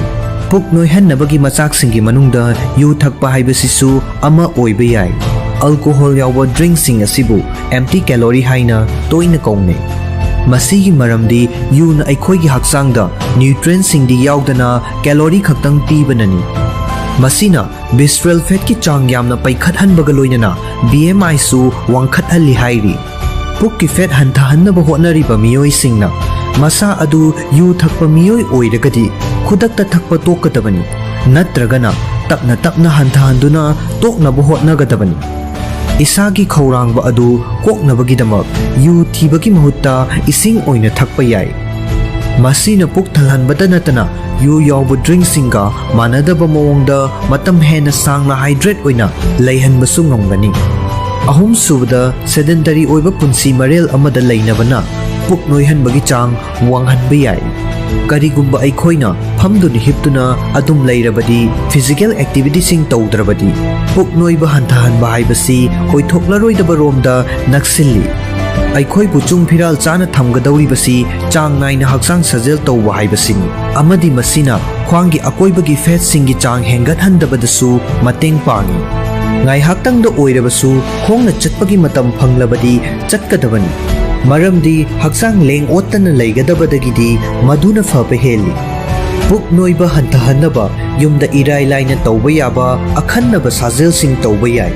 ꯄꯨꯛ ꯅꯣꯏꯍꯟꯅꯕꯒꯤ ꯃꯆꯥꯛꯁꯤꯡꯒꯤ ꯃꯅꯨꯡꯗ ꯌꯨ ꯊꯛꯄ ꯍꯥꯏꯕꯁꯤꯁꯨ ꯑꯃ ꯑꯣꯏꯕ ꯌꯥꯏ꯫ Alcohol ꯌꯥꯎꯕ drinkꯁꯤꯡ ꯑꯁꯤꯕꯨ empty calorie ꯍꯥꯏꯅ ꯇꯣꯏꯅ ꯀꯧꯅꯩ꯫ ꯃꯁꯤꯒꯤ ꯃꯔꯝꯗꯤ ꯌꯨꯅ ꯑꯩꯈꯣꯏꯒꯤ ꯍꯛꯆꯥꯡꯗ nutrientꯁꯤꯡꯗꯤ ꯌꯥꯎꯗꯅ calorie ꯈꯛꯇꯪ ꯄꯤꯕꯅꯅꯤ꯫ ꯃꯁꯤꯅ visceral fatꯀꯤ ꯆꯥꯡ ꯌꯥꯝꯅ ꯄꯩꯈꯠꯍꯟꯕꯒ ꯂꯣꯏꯅꯅ B M Iꯁꯨ ꯋꯥꯡꯈꯠꯍꯜꯂꯤ ꯍꯥꯏꯔꯤ꯫ ꯄꯨꯛꯀꯤ ꯐꯦꯠ ꯍꯟꯊꯍꯟꯅꯕ ꯍꯣꯠꯅꯔꯤꯕ ꯃꯤꯑꯣꯏꯁꯤꯡꯅ ꯃꯁꯥ ꯑꯗꯨ ꯌꯨ ꯊꯛꯄ ꯃꯤꯑꯣꯏ ꯑꯣꯏꯔꯒꯗꯤ ꯈꯨꯗꯛꯇ ꯊꯛꯄ ꯇꯣꯛꯀꯗꯕꯅꯤ, ꯅꯠꯇ꯭ꯔꯒꯅ ꯇꯞꯅ ꯇꯞꯅ ꯍꯟꯊꯍꯟꯗꯨꯅ ꯇꯣꯛꯅꯕ ꯍꯣꯠꯅꯒꯗꯕꯅꯤ꯫ ꯏꯁꯥꯒꯤ ꯈꯧꯔꯥꯡꯕ ꯑꯗꯨ ꯀꯣꯛꯅꯕꯒꯤꯗꯃꯛ ꯌꯨ ꯊꯤꯕꯒꯤ ꯃꯍꯨꯠꯇ ꯏꯁꯤꯡ ꯑꯣꯏꯅ ꯊꯛꯄ ꯌꯥꯏ꯫ ꯃꯁꯤꯅ ꯄꯨꯛ ꯊꯜꯍꯟꯕꯇ ꯅꯠꯇꯅ ꯌꯨ ꯌꯥꯎꯕ ꯗ꯭ꯔꯤꯡꯁꯤꯡꯒ ꯃꯥꯟꯅꯗꯕ ꯃꯑꯣꯡꯗ ꯃꯇꯝ ꯍꯦꯟꯅ ꯁꯥꯡꯅ ꯍꯥꯏꯗ꯭ꯔꯦꯠ ꯑꯣꯏꯅ ꯂꯩꯍꯟꯕꯁꯨ ꯉꯝꯒꯅꯤ꯫ ꯑꯍꯨꯝꯁꯨꯕꯗ, ꯁꯦꯗꯦꯟꯇꯔꯤ ꯑꯣꯏꯕ ꯄꯨꯟꯁꯤ ꯃꯔꯦꯜ ꯑꯃꯗ ꯂꯩꯅꯕꯅ ꯄꯨꯛ ꯅꯣꯏꯍꯟꯕꯒꯤ ꯆꯥꯡ ꯋꯥꯡꯍꯟꯕ ꯌꯥꯏ꯫ ꯀꯔꯤꯒꯨꯝꯕ ꯑꯩꯈꯣꯏꯅ ꯐꯝꯗꯨꯅ ꯍꯤꯞꯇꯨꯅ ꯑꯗꯨꯝ ꯂꯩꯔꯕꯗꯤ, ꯐꯤꯖꯤꯀꯦꯜ ꯑꯦꯛꯇꯤꯚꯤꯇꯤꯁꯤꯡ ꯇꯧꯗ꯭ꯔꯕꯗꯤ, ꯄꯨꯛ ꯅꯣꯏꯕ ꯍꯟꯊꯍꯟꯕ ꯍꯥꯏꯕꯁꯤ ꯑꯣꯏꯊꯣꯛꯂꯔꯣꯏꯗꯕ ꯔꯣꯝꯗ ꯅꯛꯁꯤꯜꯂꯤ꯫ ꯑꯩꯈꯣꯏꯕꯨ ꯆꯨꯡ ꯐꯤꯔꯥꯜ ꯆꯥꯅ ꯊꯝꯒꯗꯧꯔꯤꯕꯁꯤ ꯆꯥꯡ ꯅꯥꯏꯅ ꯍꯛꯆꯥꯡ ꯁꯥꯖꯦꯜ ꯇꯧꯕ ꯍꯥꯏꯕꯁꯤꯅꯤ, ꯑꯃꯗꯤ ꯃꯁꯤꯅ ꯈ꯭ꯋꯥꯡꯒꯤ ꯑꯀꯣꯏꯕꯒꯤ ꯐꯦꯠꯁꯤꯡꯒꯤ ꯆꯥꯡ ꯍꯦꯟꯒꯠꯍꯟꯗꯕꯗꯁꯨ ꯃꯇꯦꯡ ꯄꯥꯡꯏ꯫ ꯉꯥꯏꯍꯥꯛꯇꯪꯗ ꯑꯣꯏꯔꯕꯁꯨ ꯈꯣꯡꯅ ꯆꯠꯄꯒꯤ ꯃꯇꯝ ꯐꯪꯂꯕꯗꯤ ꯆꯠꯀꯗꯕꯅꯤ, ꯃꯔꯝꯗꯤ ꯍꯛꯆꯥꯡ ꯂꯦꯡ ꯑꯣꯠꯇꯅ ꯂꯩꯒꯗꯕꯗꯒꯤꯗꯤ ꯃꯗꯨꯅ ꯐꯕ ꯍꯦꯜꯂꯤ꯫ ꯄꯨꯛ ꯅꯣꯏꯕ ꯍꯟꯊꯍꯟꯅꯕ ꯌꯨꯝꯗ ꯏꯔꯥꯏ ꯂꯥꯏꯅ ꯇꯧꯕ ꯌꯥꯕ ꯑꯈꯟꯅꯕ ꯁꯥꯖꯦꯜꯁꯤꯡ ꯇꯧꯕ ꯌꯥꯏ,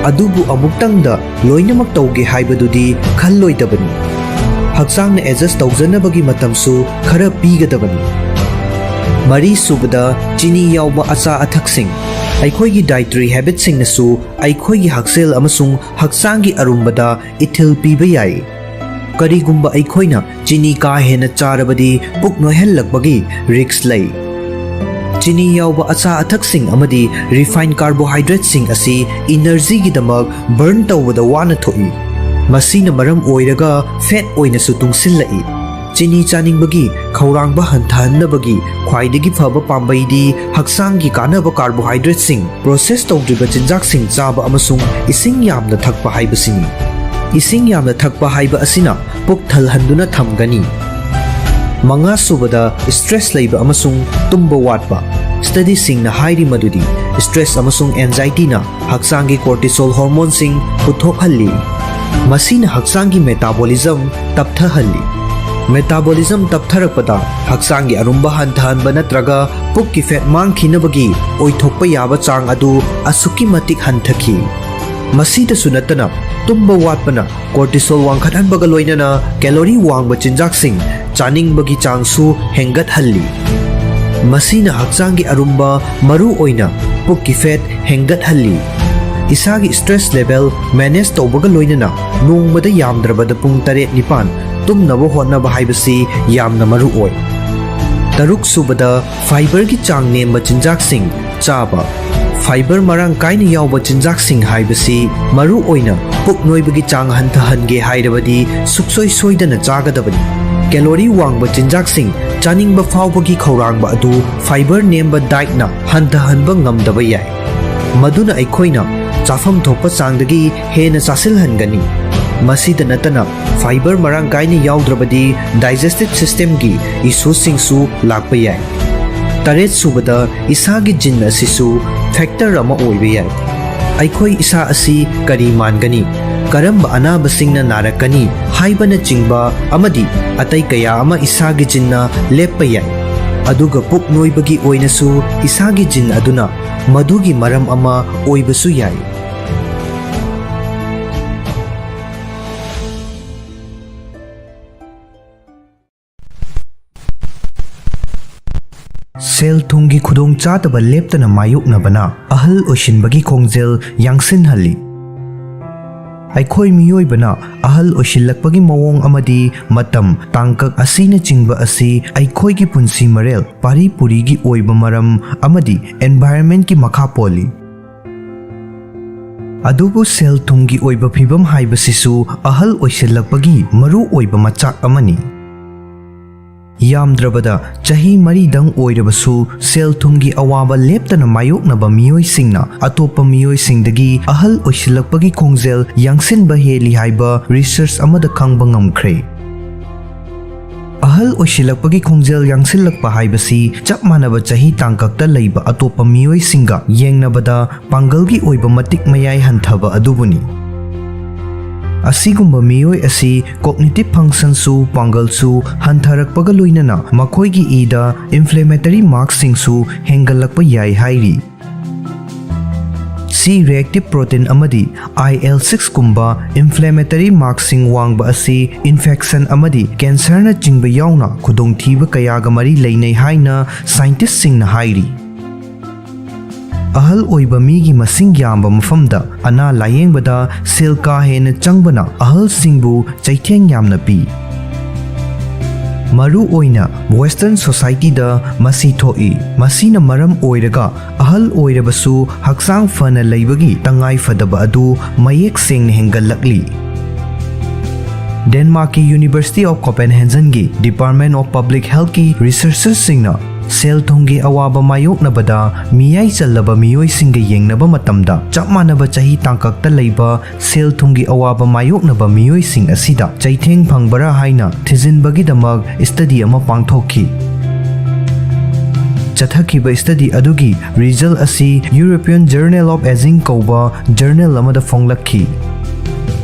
ꯑꯗꯨꯕꯨ ꯑꯃꯨꯛꯇꯪꯗ ꯂꯣꯏꯅꯃꯛ ꯇꯧꯒꯦ ꯍꯥꯏꯕꯗꯨꯗꯤ ꯈꯜꯂꯣꯏꯗꯕꯅꯤ꯫ ꯍꯛꯆꯥꯡꯅ ꯑꯦꯗꯖꯁ ꯇꯧꯖꯅꯕꯒꯤ ꯃꯇꯝꯁꯨ ꯈꯔ ꯄꯤꯒꯗꯕꯅꯤ꯫ ꯃꯔꯤꯁꯨꯕꯗ, ꯆꯤꯅꯤ ꯌꯥꯎꯕ ꯑꯆꯥ ꯑꯊꯛꯁꯤꯡ꯫ ꯑꯩꯈꯣꯏꯒꯤ ꯗꯥꯏꯇꯔꯤ ꯍꯦꯕꯤꯠꯁꯤꯡꯅꯁꯨ ꯑꯩꯈꯣꯏꯒꯤ ꯍꯛꯁꯦꯜ ꯑꯃꯁꯨꯡ ꯍꯛꯆꯥꯡꯒꯤ ꯑꯔꯨꯝꯕꯗ ꯏꯊꯤꯜ ꯄꯤꯕ ꯌꯥꯏ꯫ ꯀꯔꯤꯒꯨꯝꯕ ꯑꯩꯈꯣꯏꯅ ꯆꯤꯅꯤ ꯀꯥ ꯍꯦꯟꯅ ꯆꯥꯔꯕꯗꯤ, ꯄꯨꯛ ꯅꯣꯏꯍꯜꯂꯛꯄꯒꯤ ꯔꯤꯁ꯭ꯛ ꯂꯩ꯫ ꯆꯤꯅꯤ ꯌꯥꯎꯕ ꯑꯆꯥ ꯑꯊꯛꯁꯤꯡ ꯑꯃꯗꯤ ꯔꯤꯐꯥꯏꯟ ꯀꯥꯔꯕꯣꯍꯥꯏꯗ꯭ꯔꯦꯠꯁꯤꯡ ꯑꯁꯤ ꯏꯅꯔꯖꯤꯒꯤꯗꯃꯛ ꯕꯔꯟ ꯇꯧꯕꯗ ꯋꯥꯅ ꯊꯣꯛꯏ꯫ ꯃꯁꯤꯅ ꯃꯔꯝ ꯑꯣꯏꯔꯒ ꯐꯦꯠ ꯑꯣꯏꯅꯁꯨ ꯇꯨꯡꯁꯤꯜꯂꯛꯏ꯫ ꯆꯤꯅꯤ ꯆꯥꯅꯤꯡꯕꯒꯤ ꯈꯧꯔꯥꯡꯕ ꯍꯟꯊꯍꯟꯅꯕꯒꯤ ꯈ꯭ꯋꯥꯏꯗꯒꯤ ꯐꯕ ꯄꯥꯝꯕꯩꯗꯤ ꯍꯛꯆꯥꯡꯒꯤ ꯀꯥꯟꯅꯕ ꯀꯥꯔꯕꯣꯍꯥꯏꯗ꯭ꯔꯦꯠꯁꯤꯡ, ꯄ꯭ꯔꯣꯁꯦꯁ ꯇꯧꯗ꯭ꯔꯤꯕ ꯆꯤꯟꯖꯥꯛꯁꯤꯡ ꯆꯥꯕ ꯑꯃꯁꯨꯡ ꯏꯁꯤꯡ ꯌꯥꯝꯅ ꯊꯛꯄ ꯍꯥꯏꯕꯁꯤꯅꯤ꯫ ꯏꯁꯤꯡ ꯌꯥꯝꯅ ꯊꯛꯄ ꯍꯥꯏꯕ ꯑꯁꯤꯅ ꯄꯨꯛ ꯊꯜꯍꯟꯗꯨꯅ ꯊꯝꯒꯅꯤ꯫ ꯃꯉꯥꯁꯨꯕꯗ, ꯁ꯭ꯇ꯭ꯔꯦꯁ ꯂꯩꯕ ꯑꯃꯁꯨꯡ ꯇꯨꯝꯕ ꯋꯥꯠꯄ꯫ ꯁ꯭ꯇꯗꯤꯁꯤꯡꯅ ꯍꯥꯏꯔꯤ ꯃꯗꯨꯗꯤ ꯁ꯭ꯇ꯭ꯔꯦꯁ ꯑꯃꯁꯨꯡ ꯑꯦꯟꯖꯥꯏꯇꯤꯅ ꯍꯛꯆꯥꯡꯒꯤ ꯀꯣꯔꯇꯤꯁꯣꯜ ꯍꯣꯔꯃꯣꯟꯁꯤꯡ ꯄꯨꯊꯣꯛꯍꯜꯂꯤ꯫ ꯃꯁꯤꯅ ꯍꯛꯆꯥꯡꯒꯤ ꯃꯦꯇꯥꯕꯣꯂꯤꯖꯝ ꯇꯞꯊꯍꯜꯂꯤ꯫ ꯃꯦꯇꯥꯕꯣꯂꯤꯖꯝ ꯇꯞꯊꯔꯛꯄꯗ ꯍꯛꯆꯥꯡꯒꯤ ꯑꯔꯨꯝꯕ ꯍꯟꯊꯍꯟꯕ ꯅꯠꯇ꯭ꯔꯒ ꯄꯨꯛꯀꯤ ꯐꯦꯠ ꯃꯥꯡꯈꯤꯅꯕꯒꯤ ꯑꯣꯏꯊꯣꯛꯄ ꯌꯥꯕ ꯆꯥꯡ ꯑꯗꯨ ꯑꯁꯨꯛꯀꯤ ꯃꯇꯤꯛ ꯍꯟꯊꯈꯤ꯫ ꯃꯁꯤꯗꯁꯨ ꯅꯠꯇꯅ, ꯇꯨꯝꯕ ꯋꯥꯠꯄꯅ ꯀꯣꯔꯇꯤꯁꯣꯜ ꯋꯥꯡꯈꯠꯍꯟꯕꯒ ꯂꯣꯏꯅꯅ ꯀꯦꯂꯣꯔꯤ ꯋꯥꯡꯕ ꯆꯤꯟꯖꯥꯛꯁꯤꯡ ꯆꯥꯅꯤꯡꯕꯒꯤ ꯆꯥꯡꯁꯨ ꯍꯦꯟꯒꯠꯍꯜꯂꯤ꯫ ꯃꯁꯤꯅ ꯍꯛꯆꯥꯡꯒꯤ ꯑꯔꯨꯝꯕ, ꯃꯔꯨ ꯑꯣꯏꯅ ꯄꯨꯛꯀꯤ ꯐꯦꯠ ꯍꯦꯟꯒꯠꯍꯜꯂꯤ꯫ ꯏꯁꯥꯒꯤ stress level manage ꯇꯧꯕꯒ ꯂꯣꯏꯅꯅ ꯅꯣꯡꯃꯗ ꯌꯥꯝꯗ꯭ꯔꯕꯗ ꯄꯨꯡ ꯇꯔꯦꯠ ꯅꯤꯄꯥꯟ ꯇꯨꯝꯅꯕ ꯍꯣꯠꯅꯕ ꯍꯥꯏꯕꯁꯤ ꯌꯥꯝꯅ ꯃꯔꯨ ꯑꯣꯏ꯫ ꯇꯔꯨꯛ ꯁꯨꯕꯗ, fiberꯒꯤ ꯆꯥꯡ ꯅꯦꯝꯕ ꯆꯤꯟꯖꯥꯛꯁꯤꯡ ꯆꯥꯕ꯫ Fiber ꯃꯔꯥꯡ ꯀꯥꯏꯅ ꯌꯥꯎꯕ ꯆꯤꯟꯖꯥꯛꯁꯤꯡ ꯍꯥꯏꯕꯁꯤ ꯃꯔꯨ ꯑꯣꯏꯅ ꯄꯨꯛ ꯅꯣꯏꯕꯒꯤ ꯆꯥꯡ ꯍꯟꯊꯍꯟꯒꯦ ꯍꯥꯏꯔꯕꯗꯤ ꯁꯨꯛꯁꯣꯏ ꯁꯣꯏꯗꯅ ꯆꯥꯒꯗꯕꯅꯤ꯫ Calorie ꯋꯥꯡꯕ ꯆꯤꯟꯖꯥꯛꯁꯤꯡ ꯆꯥꯅꯤꯡꯕ ꯐꯥꯎꯕꯒꯤ ꯈꯧꯔꯥꯡꯕ ꯑꯗꯨ fiber ꯅꯦꯝꯕ dietꯅ ꯍꯟꯊꯍꯟꯕ ꯉꯝꯗꯕ ꯌꯥꯏ꯫ ꯃꯗꯨꯅ ꯑꯩꯈꯣꯏꯅ ꯆꯥꯐꯝ ꯊꯣꯛꯄ ꯆꯥꯡꯗꯒꯤ ꯍꯦꯟꯅ ꯆꯥꯁꯤꯜꯍꯟꯒꯅꯤ꯫ ꯃꯁꯤꯗ ꯅꯠꯇꯅ, fiber ꯃꯔꯥꯡ ꯀꯥꯏꯅ ꯌꯥꯎꯗ꯭ꯔꯕꯗꯤ digestive systemꯒꯤ issueꯁꯤꯡꯁꯨ ꯂꯥꯛꯄ ꯌꯥꯏ꯫ ꯇꯔꯦꯠ ꯁꯨꯕꯗ, ꯏꯁꯥꯒꯤ gene ꯑꯁꯤꯁꯨ factor ꯑꯃ ꯑꯣꯏꯕ ꯌꯥꯏ꯫ ꯑꯩꯈꯣꯏ ꯏꯁꯥ ꯑꯁꯤ ꯀꯔꯤ ꯃꯥꯟꯒꯅꯤ, ꯀꯔꯝꯕ ꯑꯅꯥꯕꯁꯤꯡꯅ ꯅꯥꯔꯛꯀꯅꯤ ꯍꯥꯏꯕꯅꯆꯤꯡꯕ ꯑꯃꯗꯤ ꯑꯇꯩ ꯀꯌꯥ ꯑꯃ ꯏꯁꯥꯒꯤ geneꯅ ꯂꯦꯞꯄ ꯌꯥꯏ꯫ ꯑꯗꯨꯒ ꯄꯨꯛ ꯅꯣꯏꯕꯒꯤ ꯑꯣꯏꯅꯁꯨ ꯏꯁꯥꯒꯤ gene ꯑꯗꯨꯅ ꯃꯗꯨꯒꯤ ꯃꯔꯝ ꯑꯃ ꯑꯣꯏꯕꯁꯨ ꯌꯥꯏ꯫ ꯁꯦꯜ ꯊꯨꯝꯒꯤ ꯈꯨꯗꯣꯡꯆꯥꯗꯕ ꯂꯦꯞꯇꯅ ꯃꯥꯌꯣꯛꯅꯕꯅ ꯑꯍꯜ ꯑꯣꯏꯁꯤꯟꯕꯒꯤ ꯈꯣꯡꯖꯦꯜ ꯌꯥꯡꯁꯤꯟꯍꯜꯂꯤ꯫ ꯑꯩꯈꯣꯏ ꯃꯤꯑꯣꯏꯕꯅ ꯑꯍꯜ ꯑꯣꯏꯁꯤꯜꯂꯛꯄꯒꯤ ꯃꯑꯣꯡ ꯑꯃꯗꯤ ꯃꯇꯝ, ꯇꯥꯡꯀꯛ ꯑꯁꯤꯅꯆꯤꯡꯕ ꯑꯁꯤ ꯑꯩꯈꯣꯏꯒꯤ ꯄꯨꯟꯁꯤ ꯃꯔꯦꯜ, ꯄꯥꯔꯤ ꯄꯨꯔꯤꯒꯤ ꯑꯣꯏꯕ ꯃꯔꯝ ꯑꯃꯗꯤ environmentꯀꯤ ꯃꯈꯥ ꯄꯣꯜꯂꯤ꯫ ꯑꯗꯨꯕꯨ ꯁꯦꯜ ꯊꯨꯝꯒꯤ ꯑꯣꯏꯕ ꯐꯤꯚꯝ ꯍꯥꯏꯕꯁꯤꯁꯨ ꯑꯍꯜ ꯑꯣꯏꯁꯤꯜꯂꯛꯄꯒꯤ ꯃꯔꯨ ꯑꯣꯏꯕ ꯃꯆꯥꯛ ꯑꯃꯅꯤ꯫ ꯌꯥꯝꯗ꯭ꯔꯕꯗ ꯆꯍꯤ ꯃꯔꯤꯗꯪ ꯑꯣꯏꯔꯕꯁꯨ, ꯁꯦꯜ ꯊꯨꯝꯒꯤ ꯑꯋꯥꯕ ꯂꯦꯞꯇꯅ ꯃꯥꯌꯣꯛꯅꯕ ꯃꯤꯑꯣꯏꯁꯤꯡꯅ ꯑꯇꯣꯞꯄ ꯃꯤꯑꯣꯏꯁꯤꯡꯗꯒꯤ ꯑꯍꯜ ꯑꯣꯏꯁꯤꯜꯂꯛꯄꯒꯤ ꯈꯣꯡꯖꯦꯜ ꯌꯥꯡꯁꯤꯟꯕ ꯍꯦꯜꯂꯤ ꯍꯥꯏꯕ research ꯑꯃꯗ ꯈꯪꯕ ꯉꯝꯈ꯭ꯔꯦ꯫ ꯑꯍꯜ ꯑꯣꯏꯁꯤꯜꯂꯛꯄꯒꯤ ꯈꯣꯡꯖꯦꯜ ꯌꯥꯡꯁꯤꯜꯂꯛꯄ ꯍꯥꯏꯕꯁꯤ ꯆꯞ ꯃꯥꯟꯅꯕ ꯆꯍꯤ ꯇꯥꯡꯀꯛꯇ ꯂꯩꯕ ꯑꯇꯣꯞꯄ ꯃꯤꯑꯣꯏꯁꯤꯡꯒ ꯌꯦꯡꯅꯕꯗ ꯄꯥꯡꯒꯜꯒꯤ ꯑꯣꯏꯕ ꯃꯇꯤꯛ ꯃꯌꯥꯏ ꯍꯟꯊꯕ ꯑꯗꯨꯕꯨꯅꯤ꯫ ꯑꯁꯤꯒꯨꯝꯕ ꯃꯤꯑꯣꯏ ꯑꯁꯤ cognitive functionꯁꯨ, ꯄꯥꯡꯒꯜꯁꯨ ꯍꯟꯊꯔꯛꯄꯒ ꯂꯣꯏꯅꯅ ꯃꯈꯣꯏꯒꯤ ꯏꯗ inflammatory markꯁꯤꯡꯁꯨ ꯍꯦꯟꯒꯠꯂꯛꯄ ꯌꯥꯏ ꯍꯥꯏꯔꯤ꯫ C reactive protein ꯑꯃꯗꯤ I L sixꯀꯨꯝꯕ inflammatory markꯁꯤꯡ ꯋꯥꯡꯕ ꯑꯁꯤ infection ꯑꯃꯗꯤ cancerꯅꯆꯤꯡꯕ ꯌꯥꯎꯅ ꯈꯨꯗꯣꯡꯊꯤꯕ ꯀꯌꯥꯒ ꯃꯔꯤ ꯂꯩꯅꯩ ꯍꯥꯏꯅ scientistꯁꯤꯡꯅ ꯍꯥꯏꯔꯤ꯫ ꯑꯍꯜ ꯑꯣꯏꯕ ꯃꯤꯒꯤ ꯃꯁꯤꯡ ꯌꯥꯝꯕ ꯃꯐꯝꯗ ꯑꯅꯥ ꯂꯥꯌꯦꯡꯕꯗ ꯁꯦꯜ ꯀꯥ ꯍꯦꯟꯅ ꯆꯪꯕꯅ ꯑꯍꯜꯁꯤꯡꯕꯨ ꯆꯩꯊꯦꯡ ꯌꯥꯝꯅ ꯄꯤ꯫ ꯃꯔꯨ ꯑꯣꯏꯅ Western societyꯗ ꯃꯁꯤ ꯊꯣꯛꯏ꯫ ꯃꯁꯤꯅ ꯃꯔꯝ ꯑꯣꯏꯔꯒ ꯑꯍꯜ ꯑꯣꯏꯔꯕꯁꯨ ꯍꯛꯆꯥꯡ ꯐꯅ ꯂꯩꯕꯒꯤ ꯇꯉꯥꯏ ꯐꯗꯕ ꯑꯗꯨ ꯃꯌꯦꯛ ꯁꯦꯡꯅ ꯍꯦꯟꯒꯠꯂꯛꯂꯤ꯫ ꯗꯦꯟꯃꯥꯔꯛꯀꯤ University of Copenhagenꯒꯤ Department of Public Healthꯀꯤ researcherꯁꯤꯡꯅ ꯁꯦꯜ ꯊꯨꯝꯒꯤ ꯑꯋꯥꯕ ꯃꯥꯌꯣꯛꯅꯕꯗ ꯃꯤꯌꯥꯏ ꯆꯜꯂꯕ ꯃꯤꯑꯣꯏꯁꯤꯡꯒ ꯌꯦꯡꯅꯕ ꯃꯇꯝꯗ, ꯆꯞ ꯃꯥꯟꯅꯕ ꯆꯍꯤ ꯇꯥꯡꯀꯛꯇ ꯂꯩꯕ ꯁꯦꯜ ꯊꯨꯝꯒꯤ ꯑꯋꯥꯕ ꯃꯥꯌꯣꯛꯅꯕ ꯃꯤꯑꯣꯏꯁꯤꯡ ꯑꯁꯤꯗ ꯆꯩꯊꯦꯡ ꯐꯪꯕꯔꯥ ꯍꯥꯏꯅ ꯊꯤꯖꯤꯟꯕꯒꯤꯗꯃꯛ study ꯑꯃ ꯄꯥꯡꯊꯣꯛꯈꯤ꯫ ꯆꯠꯊꯈꯤꯕ study ꯑꯗꯨꯒꯤ result ꯑꯁꯤ European Journal of Aging ꯀꯧꯕ journal ꯑꯃꯗ ꯐꯣꯡꯂꯛꯈꯤ꯫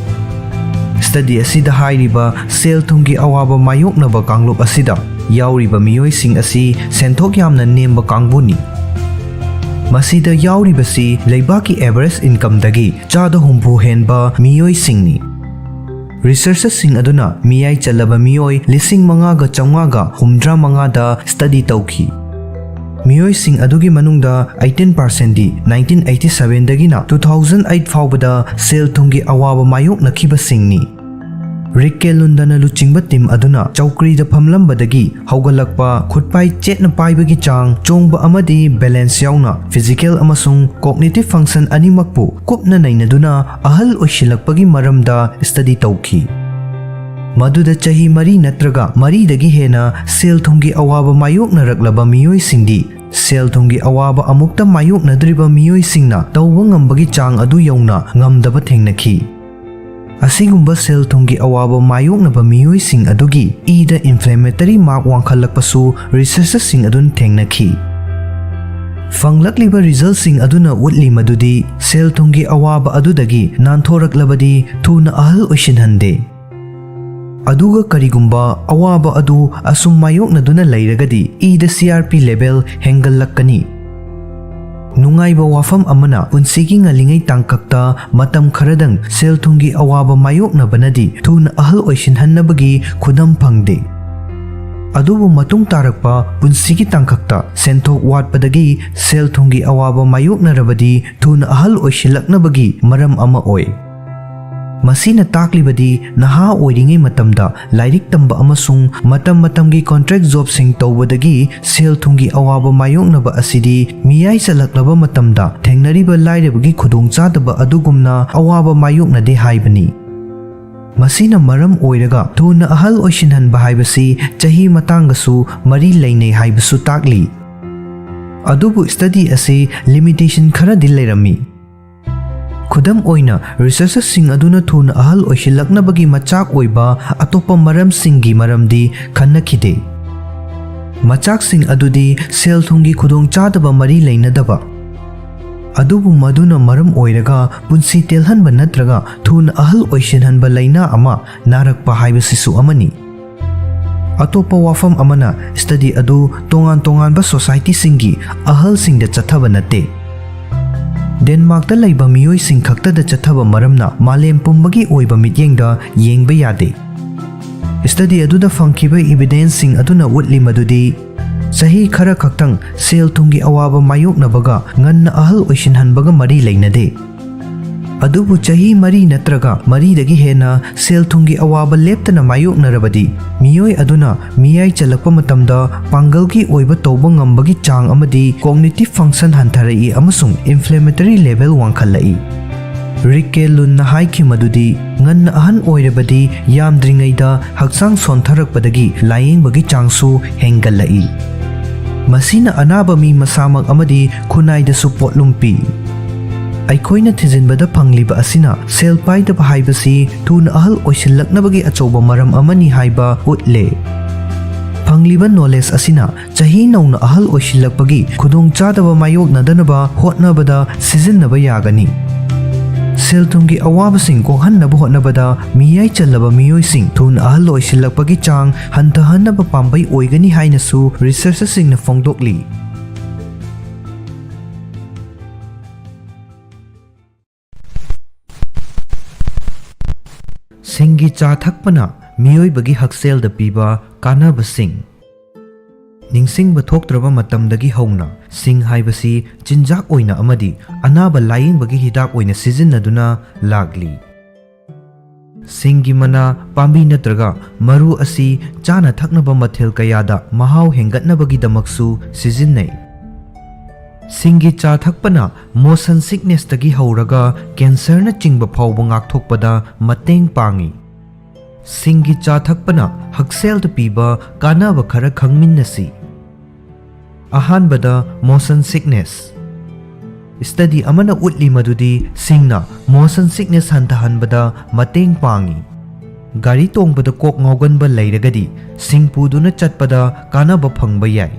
Study ꯑꯁꯤꯗ ꯍꯥꯏꯔꯤꯕ ꯁꯦꯜ ꯊꯨꯝꯒꯤ ꯑꯋꯥꯕ ꯃꯥꯌꯣꯛꯅꯕ ꯀꯥꯡꯂꯨꯞ ꯑꯁꯤꯗ ꯌꯥꯎꯔꯤꯕ ꯃꯤꯑꯣꯏꯁꯤꯡ ꯑꯁꯤ ꯁꯦꯟꯊꯣꯛ ꯌꯥꯝꯅ ꯅꯦꯝꯕ ꯀꯥꯡꯕꯨꯅꯤ꯫ ꯃꯁꯤꯗ ꯌꯥꯎꯔꯤꯕꯁꯤ ꯂꯩꯕꯥꯛꯀꯤ average incomeꯗꯒꯤ ꯆꯥꯗ ꯍꯨꯝꯐꯨ ꯍꯦꯟꯕ ꯃꯤꯑꯣꯏꯁꯤꯡꯅꯤ꯫ Researcherꯁꯤꯡ ꯑꯗꯨꯅ ꯃꯤꯌꯥꯏ ꯆꯜꯂꯕ ꯃꯤꯑꯣꯏ ꯂꯤꯁꯤꯡ ꯃꯉꯥꯒ ꯆꯥꯝꯃꯉꯥꯒ ꯍꯨꯝꯗ꯭ꯔꯥ ꯃꯉꯥꯗ study ꯇꯧꯈꯤ꯫ ꯃꯤꯑꯣꯏꯁꯤꯡ ꯑꯗꯨꯒꯤ ꯃꯅꯨꯡꯗ eighteen percentꯗꯤ nineteen eighty sevenꯗꯒꯤꯅ two thousand eight ꯐꯥꯎꯕꯗ ꯁꯦꯜ ꯊꯨꯝꯒꯤ ꯑꯋꯥꯕ ꯃꯥꯌꯣꯛꯅꯈꯤꯕꯁꯤꯡꯅꯤ꯫ ꯔꯤꯛ ꯀꯦꯂꯨꯟꯗꯅ ꯂꯨꯆꯤꯡꯕ team ꯑꯗꯨꯅ ꯆꯧꯀ꯭ꯔꯤꯗ ꯐꯝꯂꯝꯕꯗꯒꯤ ꯍꯧꯒꯠꯂꯛꯄ, ꯈꯨꯠꯄꯥꯏ ꯆꯦꯠꯅ ꯄꯥꯏꯕꯒꯤ ꯆꯥꯡ, ꯆꯣꯡꯕ ꯑꯃꯗꯤ balance ꯌꯥꯎꯅ physical ꯑꯃꯁꯨꯡ cognitive function ꯑꯅꯤꯃꯛꯄꯨ ꯀꯨꯞꯅ ꯅꯩꯅꯗꯨꯅ ꯑꯍꯜ ꯑꯣꯏꯁꯤꯜꯂꯛꯄꯒꯤ ꯃꯔꯝꯗ study ꯇꯧꯈꯤ꯫ ꯃꯗꯨꯗ ꯆꯍꯤ ꯃꯔꯤ ꯅꯠꯇ꯭ꯔꯒ ꯃꯔꯤꯗꯒꯤ ꯍꯦꯟꯅ ꯁꯦꯜ ꯊꯨꯝꯒꯤ ꯑꯋꯥꯕ ꯃꯥꯌꯣꯛꯅꯔꯛꯂꯕ ꯃꯤꯑꯣꯏꯁꯤꯡꯗꯤ ꯁꯦꯜ ꯊꯨꯝꯒꯤ ꯑꯋꯥꯕ ꯑꯃꯨꯛꯇ ꯃꯥꯌꯣꯛꯅꯗ꯭ꯔꯤꯕ ꯃꯤꯑꯣꯏꯁꯤꯡꯅ ꯇꯧꯕ ꯉꯝꯕꯒꯤ ꯆꯥꯡ ꯑꯗꯨ ꯌꯧꯅ ꯉꯝꯗꯕ ꯊꯦꯡꯅꯈꯤ꯫ ꯑꯁꯤꯒꯨꯝꯕ ꯁꯦꯜ ꯊꯨꯝꯒꯤ ꯑꯋꯥꯕ ꯃꯥꯌꯣꯛꯅꯕ ꯃꯤꯑꯣꯏꯁꯤꯡ ꯑꯗꯨꯒꯤ ꯏꯗ inflammatory mark ꯋꯥꯡꯈꯠꯂꯛꯄꯁꯨ researcherꯁꯤꯡ ꯑꯗꯨꯅ ꯊꯦꯡꯅꯈꯤ꯫ ꯐꯪꯂꯛꯂꯤꯕ resultꯁꯤꯡ ꯑꯗꯨꯅ ꯎꯠꯂꯤ ꯃꯗꯨꯗꯤ ꯁꯦꯜ ꯊꯨꯝꯒꯤ ꯑꯋꯥꯕ ꯑꯗꯨꯗꯒꯤ ꯅꯥꯟꯊꯣꯔꯛꯂꯕꯗꯤ ꯊꯨꯅ ꯑꯍꯜ ꯑꯣꯏꯁꯤꯟꯍꯟꯗꯦ꯫ ꯑꯗꯨꯒ ꯀꯔꯤꯒꯨꯝꯕ ꯑꯋꯥꯕ ꯑꯗꯨ ꯑꯁꯨꯝ ꯃꯥꯌꯣꯛꯅꯗꯨꯅ ꯂꯩꯔꯒꯗꯤ ꯏꯗ C R P level ꯍꯦꯟꯒꯠꯂꯛꯀꯅꯤ꯫ ꯅꯨꯡꯉꯥꯏꯕ ꯋꯥꯐꯝ ꯑꯃꯅ, ꯄꯨꯟꯁꯤꯒꯤ ꯉꯜꯂꯤꯉꯩ ꯇꯥꯡꯀꯛꯇ ꯃꯇꯝ ꯈꯔꯗꯪ ꯁꯦꯜ ꯊꯨꯝꯒꯤ ꯑꯋꯥꯕ ꯃꯥꯌꯣꯛꯅꯕꯅꯗꯤ ꯊꯨꯅ ꯑꯍꯜ ꯑꯣꯏꯁꯤꯟꯍꯟꯅꯕꯒꯤ ꯈꯨꯗꯝ ꯐꯪꯗꯦ꯫ ꯑꯗꯨꯕꯨ ꯃꯇꯨꯡ ꯇꯥꯔꯛꯄ ꯄꯨꯟꯁꯤꯒꯤ ꯇꯥꯡꯀꯛꯇ ꯁꯦꯟꯊꯣꯛ ꯋꯥꯠꯄꯗꯒꯤ ꯁꯦꯜ ꯊꯨꯝꯒꯤ ꯑꯋꯥꯕ ꯃꯥꯌꯣꯛꯅꯔꯕꯗꯤ ꯊꯨꯅ ꯑꯍꯜ ꯑꯣꯏꯁꯤꯜꯂꯛꯅꯕꯒꯤ ꯃꯔꯝ ꯑꯃ ꯑꯣꯏ꯫ ꯃꯁꯤꯅ ꯇꯥꯛꯂꯤꯕꯗꯤ ꯅꯍꯥ ꯑꯣꯏꯔꯤꯉꯩ ꯃꯇꯝꯗ ꯂꯥꯏꯔꯤꯛ ꯇꯝꯕ ꯑꯃꯁꯨꯡ ꯃꯇꯝ ꯃꯇꯝꯒꯤ ꯀꯣꯟꯇ꯭ꯔꯦꯛ ꯖꯣꯕꯁꯤꯡ ꯇꯧꯕꯗꯒꯤ ꯁꯦꯜ ꯊꯨꯝꯒꯤ ꯑꯋꯥꯕ ꯃꯥꯌꯣꯛꯅꯕ ꯑꯁꯤꯗꯤ ꯃꯤꯌꯥꯏ ꯆꯜꯂꯛꯂꯕ ꯃꯇꯝꯗ ꯊꯦꯡꯅꯔꯤꯕ ꯂꯥꯏꯔꯕꯒꯤ ꯈꯨꯗꯣꯡꯆꯥꯗꯕ ꯑꯗꯨꯒꯨꯝꯅ ꯑꯋꯥꯕ ꯃꯥꯌꯣꯛꯅꯗꯦ ꯍꯥꯏꯕꯅꯤ꯫ ꯃꯁꯤꯅ ꯃꯔꯝ ꯑꯣꯏꯔꯒ ꯊꯨꯅ ꯑꯍꯜ ꯑꯣꯏꯁꯤꯟꯍꯟꯕ ꯍꯥꯏꯕꯁꯤ ꯆꯍꯤ ꯃꯇꯥꯡꯒꯁꯨ ꯃꯔꯤ ꯂꯩꯅꯩ ꯍꯥꯏꯕꯁꯨ ꯇꯥꯛꯂꯤ꯫ ꯑꯗꯨꯕꯨ ꯁ꯭ꯇꯗꯤ ꯑꯁꯤ ꯂꯤꯃꯤꯇꯦꯁꯟ ꯈꯔꯗꯤ ꯂꯩꯔꯝꯃꯤ꯫ ꯈꯨꯗꯝ ꯑꯣꯏꯅ, ꯔꯤꯁꯔꯆꯔꯁꯤꯡ ꯑꯗꯨꯅ ꯊꯨꯅ ꯑꯍꯜ ꯑꯣꯏꯁꯤꯜꯂꯛꯅꯕꯒꯤ ꯃꯆꯥꯛ ꯑꯣꯏꯕ ꯑꯇꯣꯞꯄ ꯃꯔꯝꯁꯤꯡꯒꯤ ꯃꯔꯝꯗꯤ ꯈꯟꯅꯈꯤꯗꯦ꯫ ꯃꯆꯥꯛꯁꯤꯡ ꯑꯗꯨꯗꯤ ꯁꯦꯜ ꯊꯨꯝꯒꯤ ꯈꯨꯗꯣꯡꯆꯥꯗꯕ ꯃꯔꯤ ꯂꯩꯅꯗꯕ, ꯑꯗꯨꯕꯨ ꯃꯗꯨꯅ ꯃꯔꯝ ꯑꯣꯏꯔꯒ ꯄꯨꯟꯁꯤ ꯇꯦꯜꯍꯟꯕ ꯅꯠꯇ꯭ꯔꯒ ꯊꯨꯅ ꯑꯍꯜ ꯑꯣꯏꯁꯤꯟꯍꯟꯕ ꯂꯥꯏꯅꯥ ꯑꯃ ꯅꯥꯔꯛꯄ ꯍꯥꯏꯕꯁꯤꯁꯨ ꯑꯃꯅꯤ꯫ ꯑꯇꯣꯞꯄ ꯋꯥꯐꯝ ꯑꯃꯅ, ꯁ꯭ꯇꯗꯤ ꯑꯗꯨ ꯇꯣꯉꯥꯟ ꯇꯣꯉꯥꯟꯕ ꯁꯣꯁꯥꯏꯇꯤꯁꯤꯡꯒꯤ ꯑꯍꯜꯁꯤꯡꯗ ꯆꯠꯊꯕ ꯅꯠꯇꯦ꯫ ꯗꯦꯟꯃꯥꯔꯛꯇ ꯂꯩꯕ ꯃꯤꯑꯣꯏꯁꯤꯡ ꯈꯛꯇꯗ ꯆꯠꯊꯕ ꯃꯔꯝꯅ ꯃꯥꯂꯦꯝ ꯄꯨꯝꯕꯒꯤ ꯑꯣꯏꯕ ꯃꯤꯠꯌꯦꯡꯗ ꯌꯦꯡꯕ ꯌꯥꯗꯦ꯫ ꯁ꯭ꯇꯗꯤ ꯑꯗꯨꯗ ꯐꯪꯈꯤꯕ ꯏꯕꯤꯗꯦꯟꯁꯁꯤꯡ ꯑꯗꯨꯅ ꯎꯠꯂꯤ ꯃꯗꯨꯗꯤ ꯆꯍꯤ ꯈꯔ ꯈꯛꯇꯪ ꯁꯦꯜ ꯊꯨꯝꯒꯤ ꯑꯋꯥꯕ ꯃꯥꯌꯣꯛꯅꯕꯒ ꯉꯟꯅ ꯑꯍꯜ ꯑꯣꯏꯁꯤꯟꯍꯟꯕꯒ ꯃꯔꯤ ꯂꯩꯅꯗꯦ꯫ ꯑꯗꯨꯕꯨ ꯆꯍꯤ ꯃꯔꯤ ꯅꯠꯇ꯭ꯔꯒ ꯃꯔꯤꯗꯒꯤ ꯍꯦꯟꯅ ꯁꯦꯜ ꯊꯨꯝꯒꯤ ꯑꯋꯥꯕ ꯂꯦꯞꯇꯅ ꯃꯥꯌꯣꯛꯅꯔꯕꯗꯤ, ꯃꯤꯑꯣꯏ ꯑꯗꯨꯅ ꯃꯤꯌꯥꯏ ꯆꯜꯂꯛꯄ ꯃꯇꯝꯗ ꯄꯥꯡꯒꯜꯒꯤ ꯑꯣꯏꯕ ꯇꯧꯕ ꯉꯝꯕꯒꯤ ꯆꯥꯡ ꯑꯃꯗꯤ cognitive function ꯍꯟꯊꯔꯛꯏ ꯑꯃꯁꯨꯡ inflammatory level ꯋꯥꯡꯈꯠꯂꯛꯏ꯫ ꯔꯤꯛꯀꯦ ꯂꯨꯟꯅ ꯍꯥꯏꯈꯤ ꯃꯗꯨꯗꯤ, ꯉꯟꯅ ꯑꯍꯟ ꯑꯣꯏꯔꯕꯗꯤ ꯌꯥꯝꯗ꯭ꯔꯤꯉꯩꯗ ꯍꯛꯆꯥꯡ ꯁꯣꯟꯊꯔꯛꯄꯗꯒꯤ ꯂꯥꯌꯦꯡꯕꯒꯤ ꯆꯥꯡꯁꯨ ꯍꯦꯟꯒꯠꯂꯛꯏ꯫ ꯃꯁꯤꯅ ꯑꯅꯥꯕ ꯃꯤ ꯃꯁꯥꯃꯛ ꯑꯃꯗꯤ ꯈꯨꯟꯅꯥꯏꯗꯁꯨ ꯄꯣꯠꯂꯨꯝ ꯄꯤ꯫ ꯑꯩꯈꯣꯏꯅ ꯊꯤꯖꯤꯟꯕꯗ ꯐꯪꯂꯤꯕ ꯑꯁꯤꯅ ꯁꯦꯜ ꯄꯥꯏꯗꯕ ꯍꯥꯏꯕꯁꯤ ꯊꯨꯅ ꯑꯍꯜ ꯑꯣꯏꯁꯤꯜꯂꯛꯅꯕꯒꯤ ꯑꯆꯧꯕ ꯃꯔꯝ ꯑꯃꯅꯤ ꯍꯥꯏꯕ ꯎꯠꯂꯦ꯫ ꯐꯪꯂꯤꯕ ꯅꯣꯂꯦꯖ ꯑꯁꯤꯅ ꯆꯍꯤ ꯅꯧꯅ ꯑꯍꯜ ꯑꯣꯏꯁꯤꯜꯂꯛꯄꯒꯤ ꯈꯨꯗꯣꯡꯆꯥꯗꯕ ꯃꯥꯌꯣꯛꯅꯗꯅꯕ ꯍꯣꯠꯅꯕꯗ ꯁꯤꯖꯤꯟꯅꯕ ꯌꯥꯒꯅꯤ꯫ ꯁꯦꯜ ꯊꯨꯝꯒꯤ ꯑꯋꯥꯕꯁꯤꯡ ꯀꯣꯛꯍꯟꯅꯕ ꯍꯣꯠꯅꯕꯗ ꯃꯤꯌꯥꯏ ꯆꯜꯂꯕ ꯃꯤꯑꯣꯏꯁꯤꯡ ꯊꯨꯅ ꯑꯍꯜ ꯑꯣꯏꯁꯤꯜꯂꯛꯄꯒꯤ ꯆꯥꯡ ꯍꯟꯊꯍꯟꯅꯕ ꯄꯥꯝꯕꯩ ꯑꯣꯏꯒꯅꯤ ꯍꯥꯏꯅꯁꯨ ꯔꯤꯁꯔꯆꯔꯁꯤꯡꯅ ꯐꯣꯡꯗꯣꯛꯂꯤ꯫ ꯁꯤꯡꯒꯤ ꯆꯥ ꯊꯛꯄꯅ ꯃꯤꯑꯣꯏꯕꯒꯤ ꯍꯛꯁꯦꯜꯗ ꯄꯤꯕ ꯀꯥꯟꯅꯕꯁꯤꯡ꯫ ꯅꯤꯡꯁꯤꯡꯕ ꯊꯣꯛꯇ꯭ꯔꯕ ꯃꯇꯝꯗꯒꯤ ꯍꯧꯅ ꯁꯤꯡ ꯍꯥꯏꯕꯁꯤ ꯆꯤꯟꯖꯥꯛ ꯑꯣꯏꯅ ꯑꯃꯗꯤ ꯑꯅꯥꯕ ꯂꯥꯌꯦꯡꯕꯒꯤ ꯍꯤꯗꯥꯛ ꯑꯣꯏꯅ ꯁꯤꯖꯤꯟꯅꯗꯨꯅ ꯂꯥꯛꯂꯤ꯫ ꯁꯤꯡꯒꯤ ꯃꯅꯥ, ꯄꯥꯝꯕꯤ ꯅꯠꯇ꯭ꯔꯒ ꯃꯔꯨ ꯑꯁꯤ ꯆꯥꯅ ꯊꯛꯅꯕ ꯃꯊꯦꯜ ꯀꯌꯥꯗ ꯃꯍꯥꯎ ꯍꯦꯟꯒꯠꯅꯕꯒꯤꯗꯃꯛꯁꯨ ꯁꯤꯖꯤꯟꯅꯩ꯫ ꯁꯤꯡꯒꯤ ꯆꯥ ꯊꯛꯄꯅ motion sicknessꯇꯒꯤ ꯍꯧꯔꯒ cancerꯅꯆꯤꯡꯕ ꯐꯥꯎꯕ ꯉꯥꯛꯊꯣꯛꯄꯗ ꯃꯇꯦꯡ ꯄꯥꯡꯏ꯫ ꯁꯤꯡꯒꯤ ꯆꯥ ꯊꯛꯄꯅ ꯍꯛꯁꯦꯜꯗ ꯄꯤꯕ ꯀꯥꯟꯅꯕ ꯈꯔ ꯈꯪꯃꯤꯟꯅꯁꯤ꯫ ꯑꯍꯥꯟꯕꯗ, motion sickness꯫ Study ꯑꯃꯅ ꯎꯠꯂꯤ ꯃꯗꯨꯗꯤ ꯁꯤꯡꯅ motion sickness ꯍꯟꯊꯍꯟꯕꯗ ꯃꯇꯦꯡ ꯄꯥꯡꯏ꯫ ꯒꯥꯔꯤ ꯇꯣꯡꯕꯗ ꯀꯣꯛ ꯉꯥꯎꯒꯟꯕ ꯂꯩꯔꯒꯗꯤ ꯁꯤꯡ ꯄꯨꯗꯨꯅ ꯆꯠꯄꯗ ꯀꯥꯟꯅꯕ ꯐꯪꯕ ꯌꯥꯏ꯫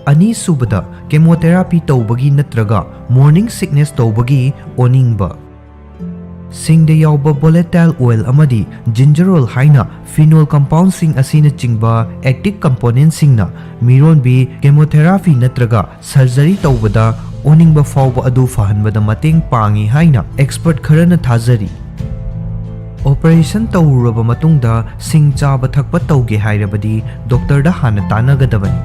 ꯑꯅꯤꯁꯨꯕꯗ, chemotherapy ꯇꯧꯕꯒꯤ ꯅꯠꯇ꯭ꯔꯒ morning sickness ꯇꯧꯕꯒꯤ ꯑꯣꯅꯤꯡꯕ꯫ ꯁꯤꯡꯗ ꯌꯥꯎꯕ volatile oil ꯑꯃꯗꯤ gingerol ꯍꯥꯏꯅ phenol compoundꯁꯤꯡ ꯑꯁꯤꯅꯆꯤꯡꯕ active componentꯁꯤꯡꯅ ꯃꯤꯔꯣꯟꯕꯤ chemotherapy ꯅꯠꯇ꯭ꯔꯒ surgery ꯇꯧꯕꯗ ꯑꯣꯅꯤꯡꯕ ꯐꯥꯎꯕ ꯑꯗꯨ ꯐꯍꯟꯕꯗ ꯃꯇꯦꯡ ꯄꯥꯡꯏ ꯍꯥꯏꯅ expert ꯈꯔꯅ ꯊꯥꯖꯔꯤ꯫ Operation ꯇꯧꯔꯨꯔꯕ ꯃꯇꯨꯡꯗ ꯁꯤꯡ ꯆꯥꯕ ꯊꯛꯄ ꯇꯧꯒꯦ ꯍꯥꯏꯔꯕꯗꯤ doctorꯗ ꯍꯥꯟꯅ ꯇꯥꯟꯅꯒꯗꯕꯅꯤ꯫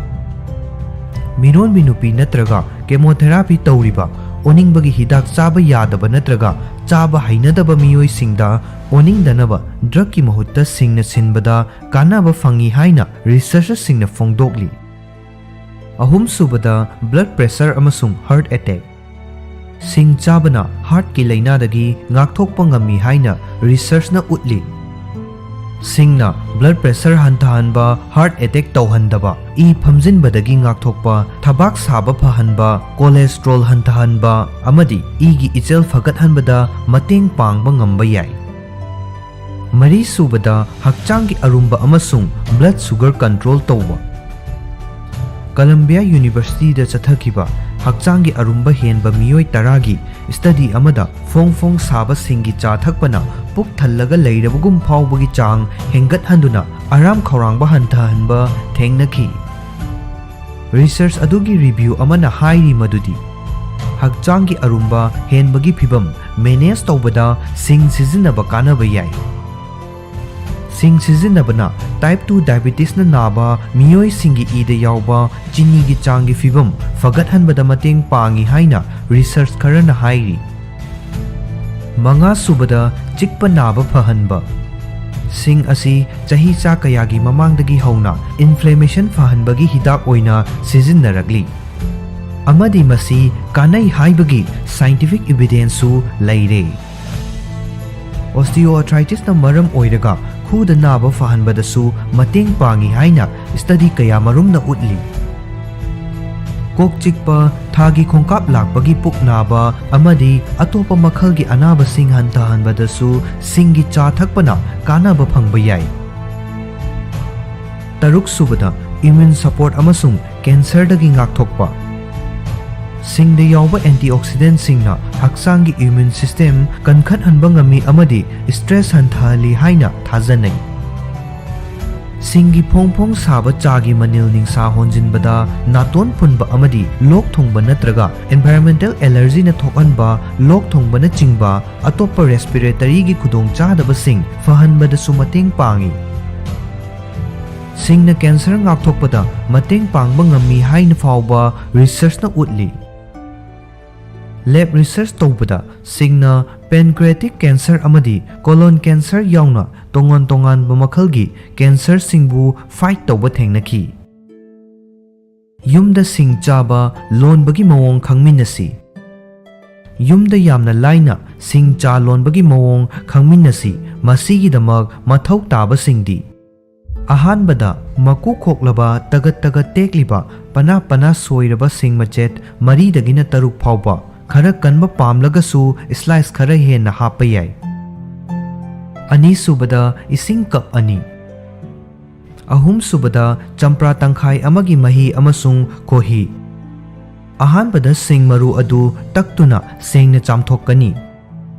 ꯃꯤꯔꯣꯟꯕꯤ ꯅꯨꯄꯤ ꯅꯠꯇ꯭ꯔꯒ chemotherapy ꯇꯧꯔꯤꯕ, ꯑꯣꯅꯤꯡꯕꯒꯤ ꯍꯤꯗꯥꯛ ꯆꯥꯕ ꯌꯥꯗꯕ ꯅꯠꯇ꯭ꯔꯒ ꯆꯥꯕ ꯍꯩꯅꯗꯕ ꯃꯤꯑꯣꯏꯁꯤꯡꯗ ꯑꯣꯅꯤꯡꯗꯅꯕ drugꯀꯤ ꯃꯍꯨꯠꯇ ꯁꯤꯡꯅ ꯁꯤꯟꯕꯗ ꯀꯥꯟꯅꯕ ꯐꯪꯏ ꯍꯥꯏꯅ researcherꯁꯤꯡꯅ ꯐꯣꯡꯗꯣꯛꯂꯤ꯫ ꯑꯍꯨꯝꯁꯨꯕꯗ, blood pressure ꯑꯃꯁꯨꯡ heart attack꯫ ꯁꯤꯡ ꯆꯥꯕꯅ heartꯀꯤ ꯂꯥꯏꯅꯥꯗꯒꯤ ꯉꯥꯛꯊꯣꯛꯄ ꯉꯝꯃꯤ ꯍꯥꯏꯅ researchꯅ ꯎꯠꯂꯤ꯫ ꯁꯤꯡꯅ blood pressure ꯍꯟꯊꯍꯟꯕ, heart attack ꯇꯧꯍꯟꯗꯕ, ꯏ ꯐꯝꯖꯤꯟꯕꯗꯒꯤ ꯉꯥꯛꯊꯣꯛꯄ, ꯊꯕꯥꯛ ꯁꯥꯕ ꯐꯍꯟꯕ, cholesterol ꯍꯟꯊꯍꯟꯕ ꯑꯃꯗꯤ ꯏꯒꯤ ꯏꯆꯦꯜ ꯐꯒꯠꯍꯟꯕꯗ ꯃꯇꯦꯡ ꯄꯥꯡꯕ ꯉꯝꯕ ꯌꯥꯏ꯫ ꯃꯔꯤꯁꯨꯕꯗ, ꯍꯛꯆꯥꯡꯒꯤ ꯑꯔꯨꯝꯕ ꯑꯃꯁꯨꯡ blood sugar control ꯇꯧꯕ꯫ Columbia Universityꯗ ꯆꯠꯊꯈꯤꯕ ꯍꯛꯆꯥꯡꯒꯤ ꯑꯔꯨꯝꯕ ꯍꯦꯟꯕ ꯃꯤꯑꯣꯏ ꯇꯔꯥꯒꯤ study ꯑꯃꯗ ꯐꯣꯡ ꯐꯣꯡ ꯁꯥꯕ ꯁꯤꯡꯒꯤ ꯆꯥ ꯊꯛꯄꯅ ꯄꯨꯛ ꯊꯜꯂꯒ ꯂꯩꯔꯕꯒꯨꯝ ꯐꯥꯎꯕꯒꯤ ꯆꯥꯡ ꯍꯦꯟꯒꯠꯍꯟꯗꯨꯅ ꯑꯔꯥꯝ ꯈꯧꯔꯥꯡꯕ ꯍꯟꯊꯍꯟꯕ ꯊꯦꯡꯅꯈꯤ꯫ Research ꯑꯗꯨꯒꯤ review ꯑꯃꯅ ꯍꯥꯏꯔꯤ ꯃꯗꯨꯗꯤ ꯍꯛꯆꯥꯡꯒꯤ ꯑꯔꯨꯝꯕ ꯍꯦꯟꯕꯒꯤ ꯐꯤꯚꯝ manage ꯇꯧꯕꯗ ꯁꯤꯡ ꯁꯤꯖꯤꯟꯅꯕ ꯀꯥꯟꯅꯕ ꯌꯥꯏ꯫ ꯁꯤꯡ ꯁꯤꯖꯤꯟꯅꯕꯅ type two diabetesꯅ ꯅꯥꯕ ꯃꯤꯑꯣꯏꯁꯤꯡꯒꯤ ꯏꯗ ꯌꯥꯎꯕ ꯆꯤꯅꯤꯒꯤ ꯆꯥꯡꯒꯤ ꯐꯤꯕꯝ ꯐꯒꯠꯍꯟꯕꯗ ꯃꯇꯦꯡ ꯄꯥꯡꯏ ꯍꯥꯏꯅ research ꯈꯔꯅ ꯍꯥꯏꯔꯤ꯫ ꯃꯉꯥꯁꯨꯕꯗ, ꯆꯤꯛꯄ ꯅꯥꯕ ꯐꯍꯟꯕ꯫ ꯁꯤꯡ ꯑꯁꯤ ꯆꯍꯤꯆꯥ ꯀꯌꯥꯒꯤ ꯃꯃꯥꯡꯗꯒꯤ ꯍꯧꯅ inflammation ꯐꯍꯟꯕꯒꯤ ꯍꯤꯗꯥꯛ ꯑꯣꯏꯅ ꯁꯤꯖꯤꯟꯅꯔꯛꯂꯤ, ꯑꯃꯗꯤ ꯃꯁꯤ ꯀꯥꯟꯅꯩ ꯍꯥꯏꯕꯒꯤ scientific evidenceꯁꯨ ꯂꯩꯔꯦ꯫ Osteoarthritisꯅ ꯃꯔꯝ ꯑꯣꯏꯔꯒ ꯈꯨꯗ ꯅꯥꯕ ꯐꯍꯟꯕꯗꯁꯨ ꯃꯇꯦꯡ ꯄꯥꯡꯏ ꯍꯥꯏꯅ study ꯀꯌꯥꯃꯔꯨꯝꯅ ꯎꯠꯂꯤ꯫ ꯀꯣꯛ ꯆꯤꯛꯄ, ꯊꯥꯒꯤ ꯈꯣꯡꯀꯥꯞ ꯂꯥꯛꯄꯒꯤ ꯄꯨꯛ ꯅꯥꯕ ꯑꯃꯗꯤ ꯑꯇꯣꯞꯄ ꯃꯈꯜꯒꯤ ꯑꯅꯥꯕꯁꯤꯡ ꯍꯟꯊꯍꯟꯕꯗꯁꯨ ꯁꯤꯡꯒꯤ ꯆꯥ ꯊꯛꯄꯅ ꯀꯥꯟꯅꯕ ꯐꯪꯕ ꯌꯥꯏ꯫ ꯇꯔꯨꯛꯁꯨꯕꯗ, immune support ꯑꯃꯁꯨꯡ cancerꯗꯒꯤ ꯉꯥꯛꯊꯣꯛꯄ꯫ ꯁꯤꯡꯗ ꯌꯥꯎꯕ antioxidantꯁꯤꯡꯅ ꯍꯛꯆꯥꯡꯒꯤ immune system ꯀꯟꯈꯠꯍꯟꯕ ꯉꯝꯃꯤ ꯑꯃꯗꯤ stress ꯍꯟꯊꯍꯜꯂꯤ ꯍꯥꯏꯅ ꯊꯥꯖꯅꯩ꯫ ꯁꯤꯡꯒꯤ ꯐꯣꯡ ꯐꯣꯡ ꯁꯥꯕ ꯆꯥꯒꯤ ꯃꯅꯤꯜ ꯅꯤꯡꯁꯥ ꯍꯣꯟꯖꯤꯟꯕꯗ ꯅꯥꯇꯣꯟ ꯐꯨꯟꯕ ꯑꯃꯗꯤ ꯂꯣꯛ ꯊꯨꯡꯕ ꯅꯠꯇ꯭ꯔꯒ environmental allergyꯅ ꯊꯣꯛꯍꯟꯕ ꯂꯣꯛ ꯊꯨꯡꯕꯅꯆꯤꯡꯕ ꯑꯇꯣꯞꯄ respiratoryꯒꯤ ꯈꯨꯗꯣꯡꯆꯥꯗꯕꯁꯤꯡ ꯐꯍꯟꯕꯗꯁꯨ ꯃꯇꯦꯡ ꯄꯥꯡꯏ꯫ ꯁꯤꯡꯅ cancer ꯉꯥꯛꯊꯣꯛꯄꯗ ꯃꯇꯦꯡ ꯄꯥꯡꯕ ꯉꯝꯃꯤ ꯍꯥꯏꯅ ꯐꯥꯎꯕ researchꯅ ꯎꯠꯂꯤ꯫ Lab research ꯇꯧꯕꯗ ꯁꯤꯡꯅ pancreatic cancer ꯑꯃꯗꯤ colon cancer ꯌꯥꯎꯅ ꯇꯣꯉꯥꯟ ꯇꯣꯉꯥꯟꯕ ꯃꯈꯜꯒꯤ cancerꯁꯤꯡꯕꯨ fight ꯇꯧꯕ ꯊꯦꯡꯅꯈꯤ꯫ ꯌꯨꯝꯗ ꯁꯤꯡ ꯆꯥꯕ ꯂꯣꯟꯕꯒꯤ ꯃꯑꯣꯡ ꯈꯪꯃꯤꯟꯅꯁꯤ꯫ ꯌꯨꯝꯗ ꯌꯥꯝꯅ ꯂꯥꯏꯅ ꯁꯤꯡ ꯆꯥ ꯂꯣꯟꯕꯒꯤ ꯃꯑꯣꯡ ꯈꯪꯃꯤꯟꯅꯁꯤ꯫ ꯃꯁꯤꯒꯤꯗꯃꯛ ꯃꯊꯧ ꯇꯥꯕꯁꯤꯡꯗꯤ: ꯑꯍꯥꯟꯕꯗ, ꯃꯀꯨ ꯈꯣꯛꯂꯕ ꯇꯒꯠ ꯇꯒꯠ ꯇꯦꯛꯂꯤꯕ ꯄꯅꯥ ꯄꯅꯥ ꯁꯣꯏꯔꯕ ꯁꯤꯡ ꯃꯆꯦꯠ ꯃꯔꯤꯗꯒꯤꯅ ꯇꯔꯨꯛ ꯐꯥꯎꯕ, ꯈꯔ ꯀꯟꯕ ꯄꯥꯝꯂꯒꯁꯨ slice ꯈꯔ ꯍꯦꯟꯅ ꯍꯥꯞꯄ ꯌꯥꯏ꯫ ꯑꯅꯤꯁꯨꯕꯗ, ꯏꯁꯤꯡ cup ꯑꯅꯤ꯫ ꯑꯍꯨꯝꯁꯨꯕꯗ, ꯆꯝꯄ꯭ꯔꯥ ꯇꯪꯈꯥꯏ ꯑꯃꯒꯤ ꯃꯍꯤ ꯑꯃꯁꯨꯡ ꯈꯣꯍꯤ꯫ ꯑꯍꯥꯟꯕꯗ ꯁꯤꯡ ꯃꯔꯨ ꯑꯗꯨ ꯇꯛꯇꯨꯅ ꯁꯦꯡꯅ ꯆꯥꯝꯊꯣꯛꯀꯅꯤ꯫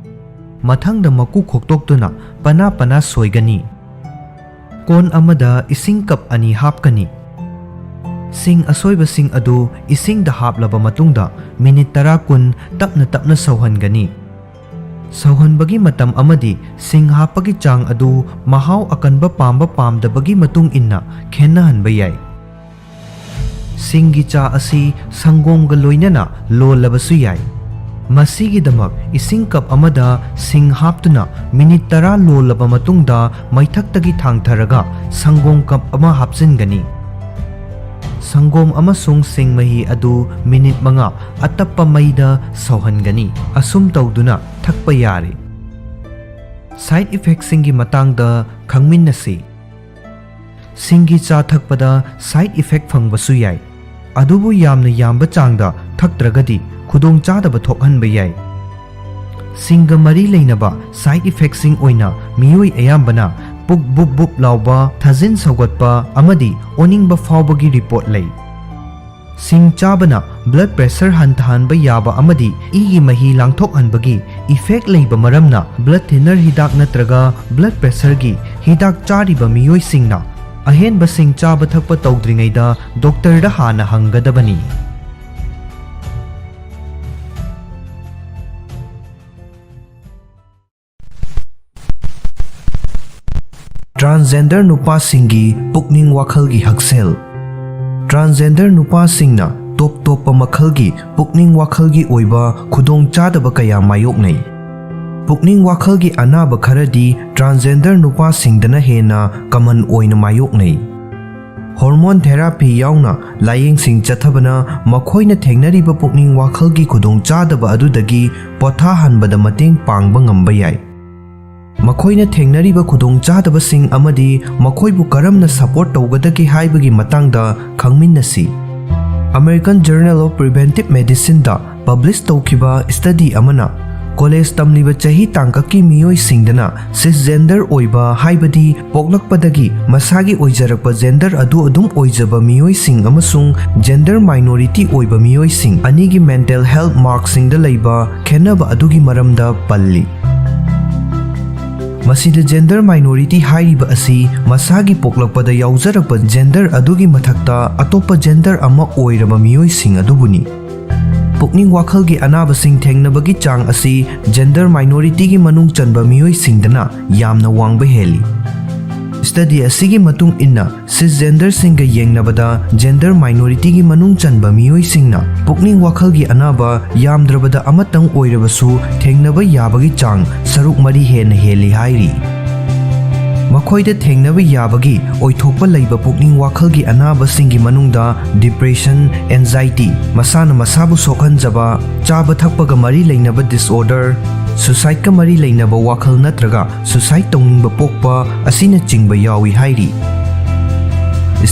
ꯃꯊꯪꯗ ꯃꯀꯨ ꯈꯣꯛꯇꯣꯛꯇꯨꯅ ꯄꯅꯥ ꯄꯅꯥ ꯁꯣꯏꯒꯅꯤ꯫ ꯀꯣꯟ ꯑꯃꯗ ꯏꯁꯤꯡ cup ꯑꯅꯤ ꯍꯥꯞꯀꯅꯤ꯫ ꯁꯤꯡ ꯑꯁꯣꯏꯕꯁꯤꯡ ꯑꯗꯨ ꯏꯁꯤꯡꯗ ꯍꯥꯞꯂꯕ ꯃꯇꯨꯡꯗ minute ꯇꯔꯥ ꯀꯨꯟ ꯇꯞꯅ ꯇꯞꯅ ꯁꯧꯍꯟꯒꯅꯤ꯫ ꯁꯧꯍꯟꯕꯒꯤ ꯃꯇꯝ ꯑꯃꯗꯤ ꯁꯤꯡ ꯍꯥꯞꯄꯒꯤ ꯆꯥꯡ ꯑꯗꯨ ꯃꯍꯥꯎ ꯑꯀꯟꯕ ꯄꯥꯝꯕ ꯄꯥꯝꯗꯕꯒꯤ ꯃꯇꯨꯡ ꯏꯟꯅ ꯈꯦꯠꯅꯍꯟꯕ ꯌꯥꯏ꯫ ꯁꯤꯡꯒꯤ ꯆꯥ ꯑꯁꯤ ꯁꯪꯒꯣꯝꯒ ꯂꯣꯏꯅꯅ ꯂꯣꯜꯂꯕꯁꯨ ꯌꯥꯏ꯫ ꯃꯁꯤꯒꯤꯗꯃꯛ ꯏꯁꯤꯡ ꯀꯞ ꯑꯃꯗ ꯁꯤꯡ ꯍꯥꯞꯇꯨꯅ ꯃꯤꯅꯤꯠ ꯇꯔꯥ ꯂꯣꯜꯂꯕ ꯃꯇꯨꯡꯗ ꯃꯩꯊꯛꯇꯒꯤ ꯊꯥꯡꯊꯔꯒ ꯁꯪꯒꯣꯝ ꯀꯞ ꯑꯃ ꯍꯥꯞꯆꯤꯟꯒꯅꯤ꯫ ꯁꯪꯒꯣꯝ ꯑꯃꯁꯨꯡ ꯁꯤꯡ ꯃꯍꯤ ꯑꯗꯨ ꯃꯤꯅꯤꯠ ꯃꯉꯥ ꯑꯇꯞꯄ ꯃꯩꯗ ꯁꯧꯍꯟꯒꯅꯤ꯫ ꯑꯁꯨꯝ ꯇꯧꯗꯨꯅ ꯊꯛꯄ ꯌꯥꯔꯦ꯫ ꯁꯥꯏꯗ ꯏꯐꯦꯛꯁꯤꯡꯒꯤ ꯃꯇꯥꯡꯗ ꯈꯪꯃꯤꯟꯅꯁꯤ꯫ ꯁꯤꯡꯒꯤ ꯆꯥ ꯊꯛꯄꯗ ꯁꯥꯏꯗ ꯏꯐꯦꯛ ꯐꯪꯕꯁꯨ ꯌꯥꯏ, ꯑꯗꯨꯕꯨ ꯌꯥꯝꯅ ꯌꯥꯝꯕ ꯆꯥꯡꯗ ꯊꯛꯇ꯭ꯔꯒꯗꯤ ꯈꯨꯗꯣꯡꯆꯥꯗꯕ ꯊꯣꯛꯍꯟꯕ ꯌꯥꯏ꯫ ꯁꯤꯡꯒ ꯃꯔꯤ ꯂꯩꯅꯕ ꯁꯥꯏꯗ ꯏꯐꯦꯛꯁꯤꯡ ꯑꯣꯏꯅ ꯃꯤꯑꯣꯏ ꯑꯌꯥꯝꯕꯅ ꯄꯨꯛ ꯕꯨꯞ ꯕꯨꯞ ꯂꯥꯎꯕ, ꯊꯥꯖꯤꯟ ꯁꯧꯒꯠꯄ ꯑꯃꯗꯤ ꯑꯣꯅꯤꯡꯕ ꯐꯥꯎꯕꯒꯤ ꯔꯤꯄꯣꯔꯠ ꯂꯩ꯫ ꯁꯤꯡ ꯆꯥꯕꯅ ꯕ꯭ꯂꯗ ꯄ꯭ꯔꯦꯁꯔ ꯍꯟꯊꯍꯟꯕ ꯌꯥꯕ ꯑꯃꯗꯤ ꯏꯒꯤ ꯃꯍꯤ ꯂꯥꯡꯊꯣꯛꯍꯟꯕꯒꯤ ꯏꯐꯦꯛ ꯂꯩꯕ ꯃꯔꯝꯅ, ꯕ꯭ꯂꯗ ꯊꯤꯟꯅꯔ ꯍꯤꯗꯥꯛ ꯅꯠꯇ꯭ꯔꯒ ꯕ꯭ꯂꯗ ꯄ꯭ꯔꯦꯁꯔꯒꯤ ꯍꯤꯗꯥꯛ ꯆꯥꯔꯤꯕ ꯃꯤꯑꯣꯏꯁꯤꯡꯅ ꯑꯍꯦꯟꯕ ꯁꯤꯡ ꯆꯥꯕ ꯊꯛꯄ ꯇꯧꯗ꯭ꯔꯤꯉꯩꯗ ꯗꯣꯛꯇꯔꯗ ꯍꯥꯟꯅ ꯍꯪꯒꯗꯕꯅꯤ꯫ ꯇ꯭ꯔꯥꯟꯁꯖꯦꯟꯗꯔ ꯅꯨꯄꯥꯁꯤꯡꯒꯤ ꯄꯨꯛꯅꯤꯡ ꯋꯥꯈꯜꯒꯤ ꯍꯛꯁꯦꯜ꯫ ꯇ꯭ꯔꯥꯟꯁꯖꯦꯟꯗꯔ ꯅꯨꯄꯥꯁꯤꯡꯅ ꯇꯣꯞ ꯇꯣꯞꯄ ꯃꯈꯜꯒꯤ ꯄꯨꯛꯅꯤꯡ ꯋꯥꯈꯜꯒꯤ ꯑꯣꯏꯕ ꯈꯨꯗꯣꯡꯆꯥꯗꯕ ꯀꯌꯥ ꯃꯥꯌꯣꯛꯅꯩ꯫ ꯄꯨꯛꯅꯤꯡ ꯋꯥꯈꯜꯒꯤ ꯑꯅꯥꯕ ꯈꯔꯗꯤ ꯇ꯭ꯔꯥꯟꯁꯖꯦꯟꯗꯔ ꯅꯨꯄꯥꯁꯤꯡꯗꯅ ꯍꯦꯟꯅ ꯀꯃꯟ ꯑꯣꯏꯅ ꯃꯥꯌꯣꯛꯅꯩ꯫ ꯍꯣꯔꯃꯣꯟ ꯊꯦꯔꯥꯄꯤ ꯌꯥꯎꯅ ꯂꯥꯌꯦꯡꯁꯤꯡ ꯆꯠꯊꯕꯅ ꯃꯈꯣꯏꯅ ꯊꯦꯡꯅꯔꯤꯕ ꯄꯨꯛꯅꯤꯡ ꯋꯥꯈꯜꯒꯤ ꯈꯨꯗꯣꯡꯆꯥꯗꯕ ꯑꯗꯨꯗꯒꯤ ꯄꯣꯊꯥꯍꯟꯕꯗ ꯃꯇꯦꯡ ꯄꯥꯡꯕ ꯉꯝꯕ ꯌꯥꯏ꯫ ꯃꯈꯣꯏꯅ ꯊꯦꯡꯅꯔꯤꯕ ꯈꯨꯗꯣꯡꯆꯥꯗꯕꯁꯤꯡ ꯑꯃꯗꯤ ꯃꯈꯣꯏꯕꯨ ꯀꯔꯝꯅ ꯁꯄꯣꯔꯠ ꯇꯧꯒꯗꯒꯦ ꯍꯥꯏꯕꯒꯤ ꯃꯇꯥꯡꯗ ꯈꯪꯃꯤꯟꯅꯁꯤ꯫ American Journal of Preventive Medicineꯗ ꯄꯕ꯭ꯂꯤꯁ ꯇꯧꯈꯤꯕ ꯁ꯭ꯇꯗꯤ ꯑꯃꯅ, ꯀꯣꯂꯦꯖ ꯇꯝꯂꯤꯕ ꯆꯍꯤ ꯇꯥꯡꯀꯛꯀꯤ ꯃꯤꯑꯣꯏꯁꯤꯡꯗꯅ ꯁꯤꯁꯖꯦꯟꯗꯔ ꯑꯣꯏꯕ, ꯍꯥꯏꯕꯗꯤ ꯄꯣꯛꯂꯛꯄꯗꯒꯤ ꯃꯁꯥꯒꯤ ꯑꯣꯏꯖꯔꯛꯄ ꯖꯦꯟꯗꯔ ꯑꯗꯨ ꯑꯗꯨꯝ ꯑꯣꯏꯖꯕ ꯃꯤꯑꯣꯏꯁꯤꯡ ꯑꯃꯁꯨꯡ ꯖꯦꯟꯗꯔ ꯃꯥꯏꯅꯣꯔꯤꯇꯤ ꯑꯣꯏꯕ ꯃꯤꯑꯣꯏꯁꯤꯡ ꯑꯅꯤꯒꯤ ꯃꯦꯟꯇꯦꯜ ꯍꯦꯜꯊ ꯃꯥꯔꯛꯁꯤꯡꯗ ꯂꯩꯕ ꯈꯦꯠꯅꯕ ꯑꯗꯨꯒꯤ ꯃꯔꯝꯗ ꯄꯜꯂꯤ꯫ ꯃꯁꯤꯗ ꯖꯦꯟꯗꯔ ꯃꯥꯏꯅꯣꯔꯤꯇꯤ ꯍꯥꯏꯔꯤꯕ ꯑꯁꯤ ꯃꯁꯥꯒꯤ ꯄꯣꯛꯂꯛꯄꯗ ꯌꯥꯎꯖꯔꯛꯄ ꯖꯦꯟꯗꯔ ꯑꯗꯨꯒꯤ ꯃꯊꯛꯇ ꯑꯇꯣꯞꯄ ꯖꯦꯟꯗꯔ ꯑꯃ ꯑꯣꯏꯔꯕ ꯃꯤꯑꯣꯏꯁꯤꯡ ꯑꯗꯨꯕꯨꯅꯤ꯫ ꯄꯨꯛꯅꯤꯡ ꯋꯥꯈꯜꯒꯤ ꯑꯅꯥꯕꯁꯤꯡ ꯊꯦꯡꯅꯕꯒꯤ ꯆꯥꯡ ꯑꯁꯤ gender minorityꯒꯤ ꯃꯅꯨꯡ ꯆꯟꯕ ꯃꯤꯑꯣꯏꯁꯤꯡꯗꯅ ꯌꯥꯝꯅ ꯋꯥꯡꯕ ꯍꯦꯜꯂꯤ꯫ Study ꯑꯁꯤꯒꯤ ꯃꯇꯨꯡ ꯏꯟꯅ, cisgenderꯁꯤꯡꯒ ꯌꯦꯡꯅꯕꯗ gender minorityꯒꯤ ꯃꯅꯨꯡ ꯆꯟꯕ ꯃꯤꯑꯣꯏꯁꯤꯡꯅ ꯄꯨꯛꯅꯤꯡ ꯋꯥꯈꯜꯒꯤ ꯑꯅꯥꯕ ꯌꯥꯝꯗ꯭ꯔꯕꯗ ꯑꯃꯇꯪ ꯑꯣꯏꯔꯕꯁꯨ ꯊꯦꯡꯅꯕ ꯌꯥꯕꯒꯤ ꯆꯥꯡ ꯁꯔꯨꯛ ꯃꯔꯤ ꯍꯦꯟꯅ ꯍꯦꯜꯂꯤ ꯍꯥꯏꯔꯤ꯫ ꯃꯈꯣꯏꯗ ꯊꯦꯡꯅꯕ ꯌꯥꯕꯒꯤ ꯑꯣꯏꯊꯣꯛꯄ ꯂꯩꯕ ꯄꯨꯛꯅꯤꯡ ꯋꯥꯈꯜꯒꯤ ꯑꯅꯥꯕꯁꯤꯡꯒꯤ ꯃꯅꯨꯡꯗ depression, anxiety, ꯃꯁꯥꯅ ꯃꯁꯥꯕꯨ ꯁꯣꯛꯍꯟꯖꯕ, ꯆꯥꯕ ꯊꯛꯄꯒ ꯃꯔꯤ ꯂꯩꯅꯕ disorder, suicideꯀ ꯃꯔꯤ ꯂꯩꯅꯕ ꯋꯥꯈꯜ ꯅꯠꯇ꯭ꯔꯒ suicide ꯇꯧꯅꯤꯡꯕ ꯄꯣꯛꯄ ꯑꯁꯤꯅꯆꯤꯡꯕ ꯌꯥꯎꯏ ꯍꯥꯏꯔꯤ꯫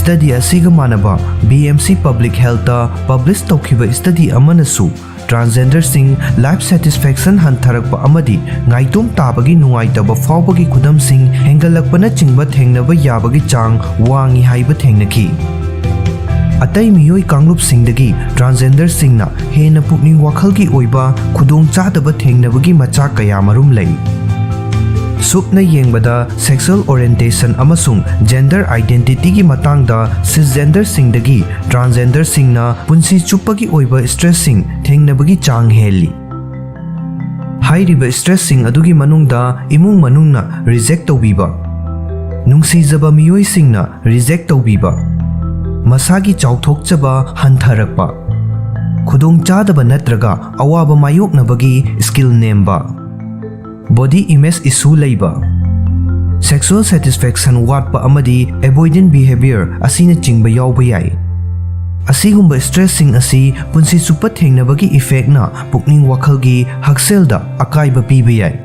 Study ꯑꯁꯤꯒ ꯃꯥꯟꯅꯕ B M C Public Healthꯇ publish ꯇꯧꯈꯤꯕ study ꯑꯃꯅꯁꯨ transgenderꯁꯤꯡ life satisfaction ꯍꯟꯊꯔꯛꯄ ꯑꯃꯗꯤ ꯉꯥꯏꯇꯣꯝ ꯇꯥꯕꯒꯤ ꯅꯨꯡꯉꯥꯏꯇꯕ ꯐꯥꯎꯕꯒꯤ ꯈꯨꯗꯝꯁꯤꯡ ꯍꯦꯟꯒꯠꯂꯛꯄꯅꯆꯤꯡꯕ ꯊꯦꯡꯅꯕ ꯌꯥꯕꯒꯤ ꯆꯥꯡ ꯋꯥꯡꯏ ꯍꯥꯏꯕ ꯊꯦꯡꯅꯈꯤ꯫ ꯑꯇꯩ ꯃꯤꯑꯣꯏ ꯀꯥꯡꯂꯨꯞꯁꯤꯡꯗꯒꯤ transgenderꯁꯤꯡꯅ ꯍꯦꯟꯅ ꯄꯨꯛꯅꯤꯡ ꯋꯥꯈꯜꯒꯤ ꯑꯣꯏꯕ ꯈꯨꯗꯣꯡꯆꯥꯗꯕ ꯊꯦꯡꯅꯕꯒꯤ ꯃꯆꯥꯛ ꯀꯌꯥꯃꯔꯨꯝ ꯂꯩ꯫ ꯁꯨꯞꯅ ꯌꯦꯡꯕꯗ, sexual orientation ꯑꯃꯁꯨꯡ gender identityꯒꯤ ꯃꯇꯥꯡꯗ cisgenderꯁꯤꯡꯗꯒꯤ transgenderꯁꯤꯡꯅ ꯄꯨꯟꯁꯤ ꯆꯨꯞꯄꯒꯤ ꯑꯣꯏꯕ stressꯁꯤꯡ ꯊꯦꯡꯅꯕꯒꯤ ꯆꯥꯡ ꯍꯦꯜꯂꯤ꯫ ꯍꯥꯏꯔꯤꯕ stressꯁꯤꯡ ꯑꯗꯨꯒꯤ ꯃꯅꯨꯡꯗ ꯏꯃꯨꯡ ꯃꯅꯨꯡꯅ reject ꯇꯧꯕꯤꯕ, ꯅꯨꯡꯁꯤꯖꯕ ꯃꯤꯑꯣꯏꯁꯤꯡꯅ reject ꯇꯧꯕꯤꯕ, ꯃꯁꯥꯒꯤ ꯆꯥꯎꯊꯣꯛꯆꯕ ꯍꯟꯊꯔꯛꯄ, ꯈꯨꯗꯣꯡꯆꯥꯗꯕ ꯅꯠꯇ꯭ꯔꯒ ꯑꯋꯥꯕ ꯃꯥꯌꯣꯛꯅꯕꯒꯤ skill ꯅꯦꯝꯕ, body image issue ꯂꯩꯕ, sexual satisfaction ꯋꯥꯠꯄ ꯑꯃꯗꯤ avoidant behavior ꯑꯁꯤꯅꯆꯤꯡꯕ ꯌꯥꯎꯕ ꯌꯥꯏ꯫ ꯑꯁꯤꯒꯨꯝꯕ stressꯁꯤꯡ ꯑꯁꯤ ꯄꯨꯟꯁꯤ ꯆꯨꯞꯄ ꯊꯦꯡꯅꯕꯒꯤ effectꯅ ꯄꯨꯛꯅꯤꯡ ꯋꯥꯈꯜꯒꯤ ꯍꯛꯁꯦꯜꯗ ꯑꯀꯥꯏꯕ ꯄꯤꯕ ꯌꯥꯏ꯫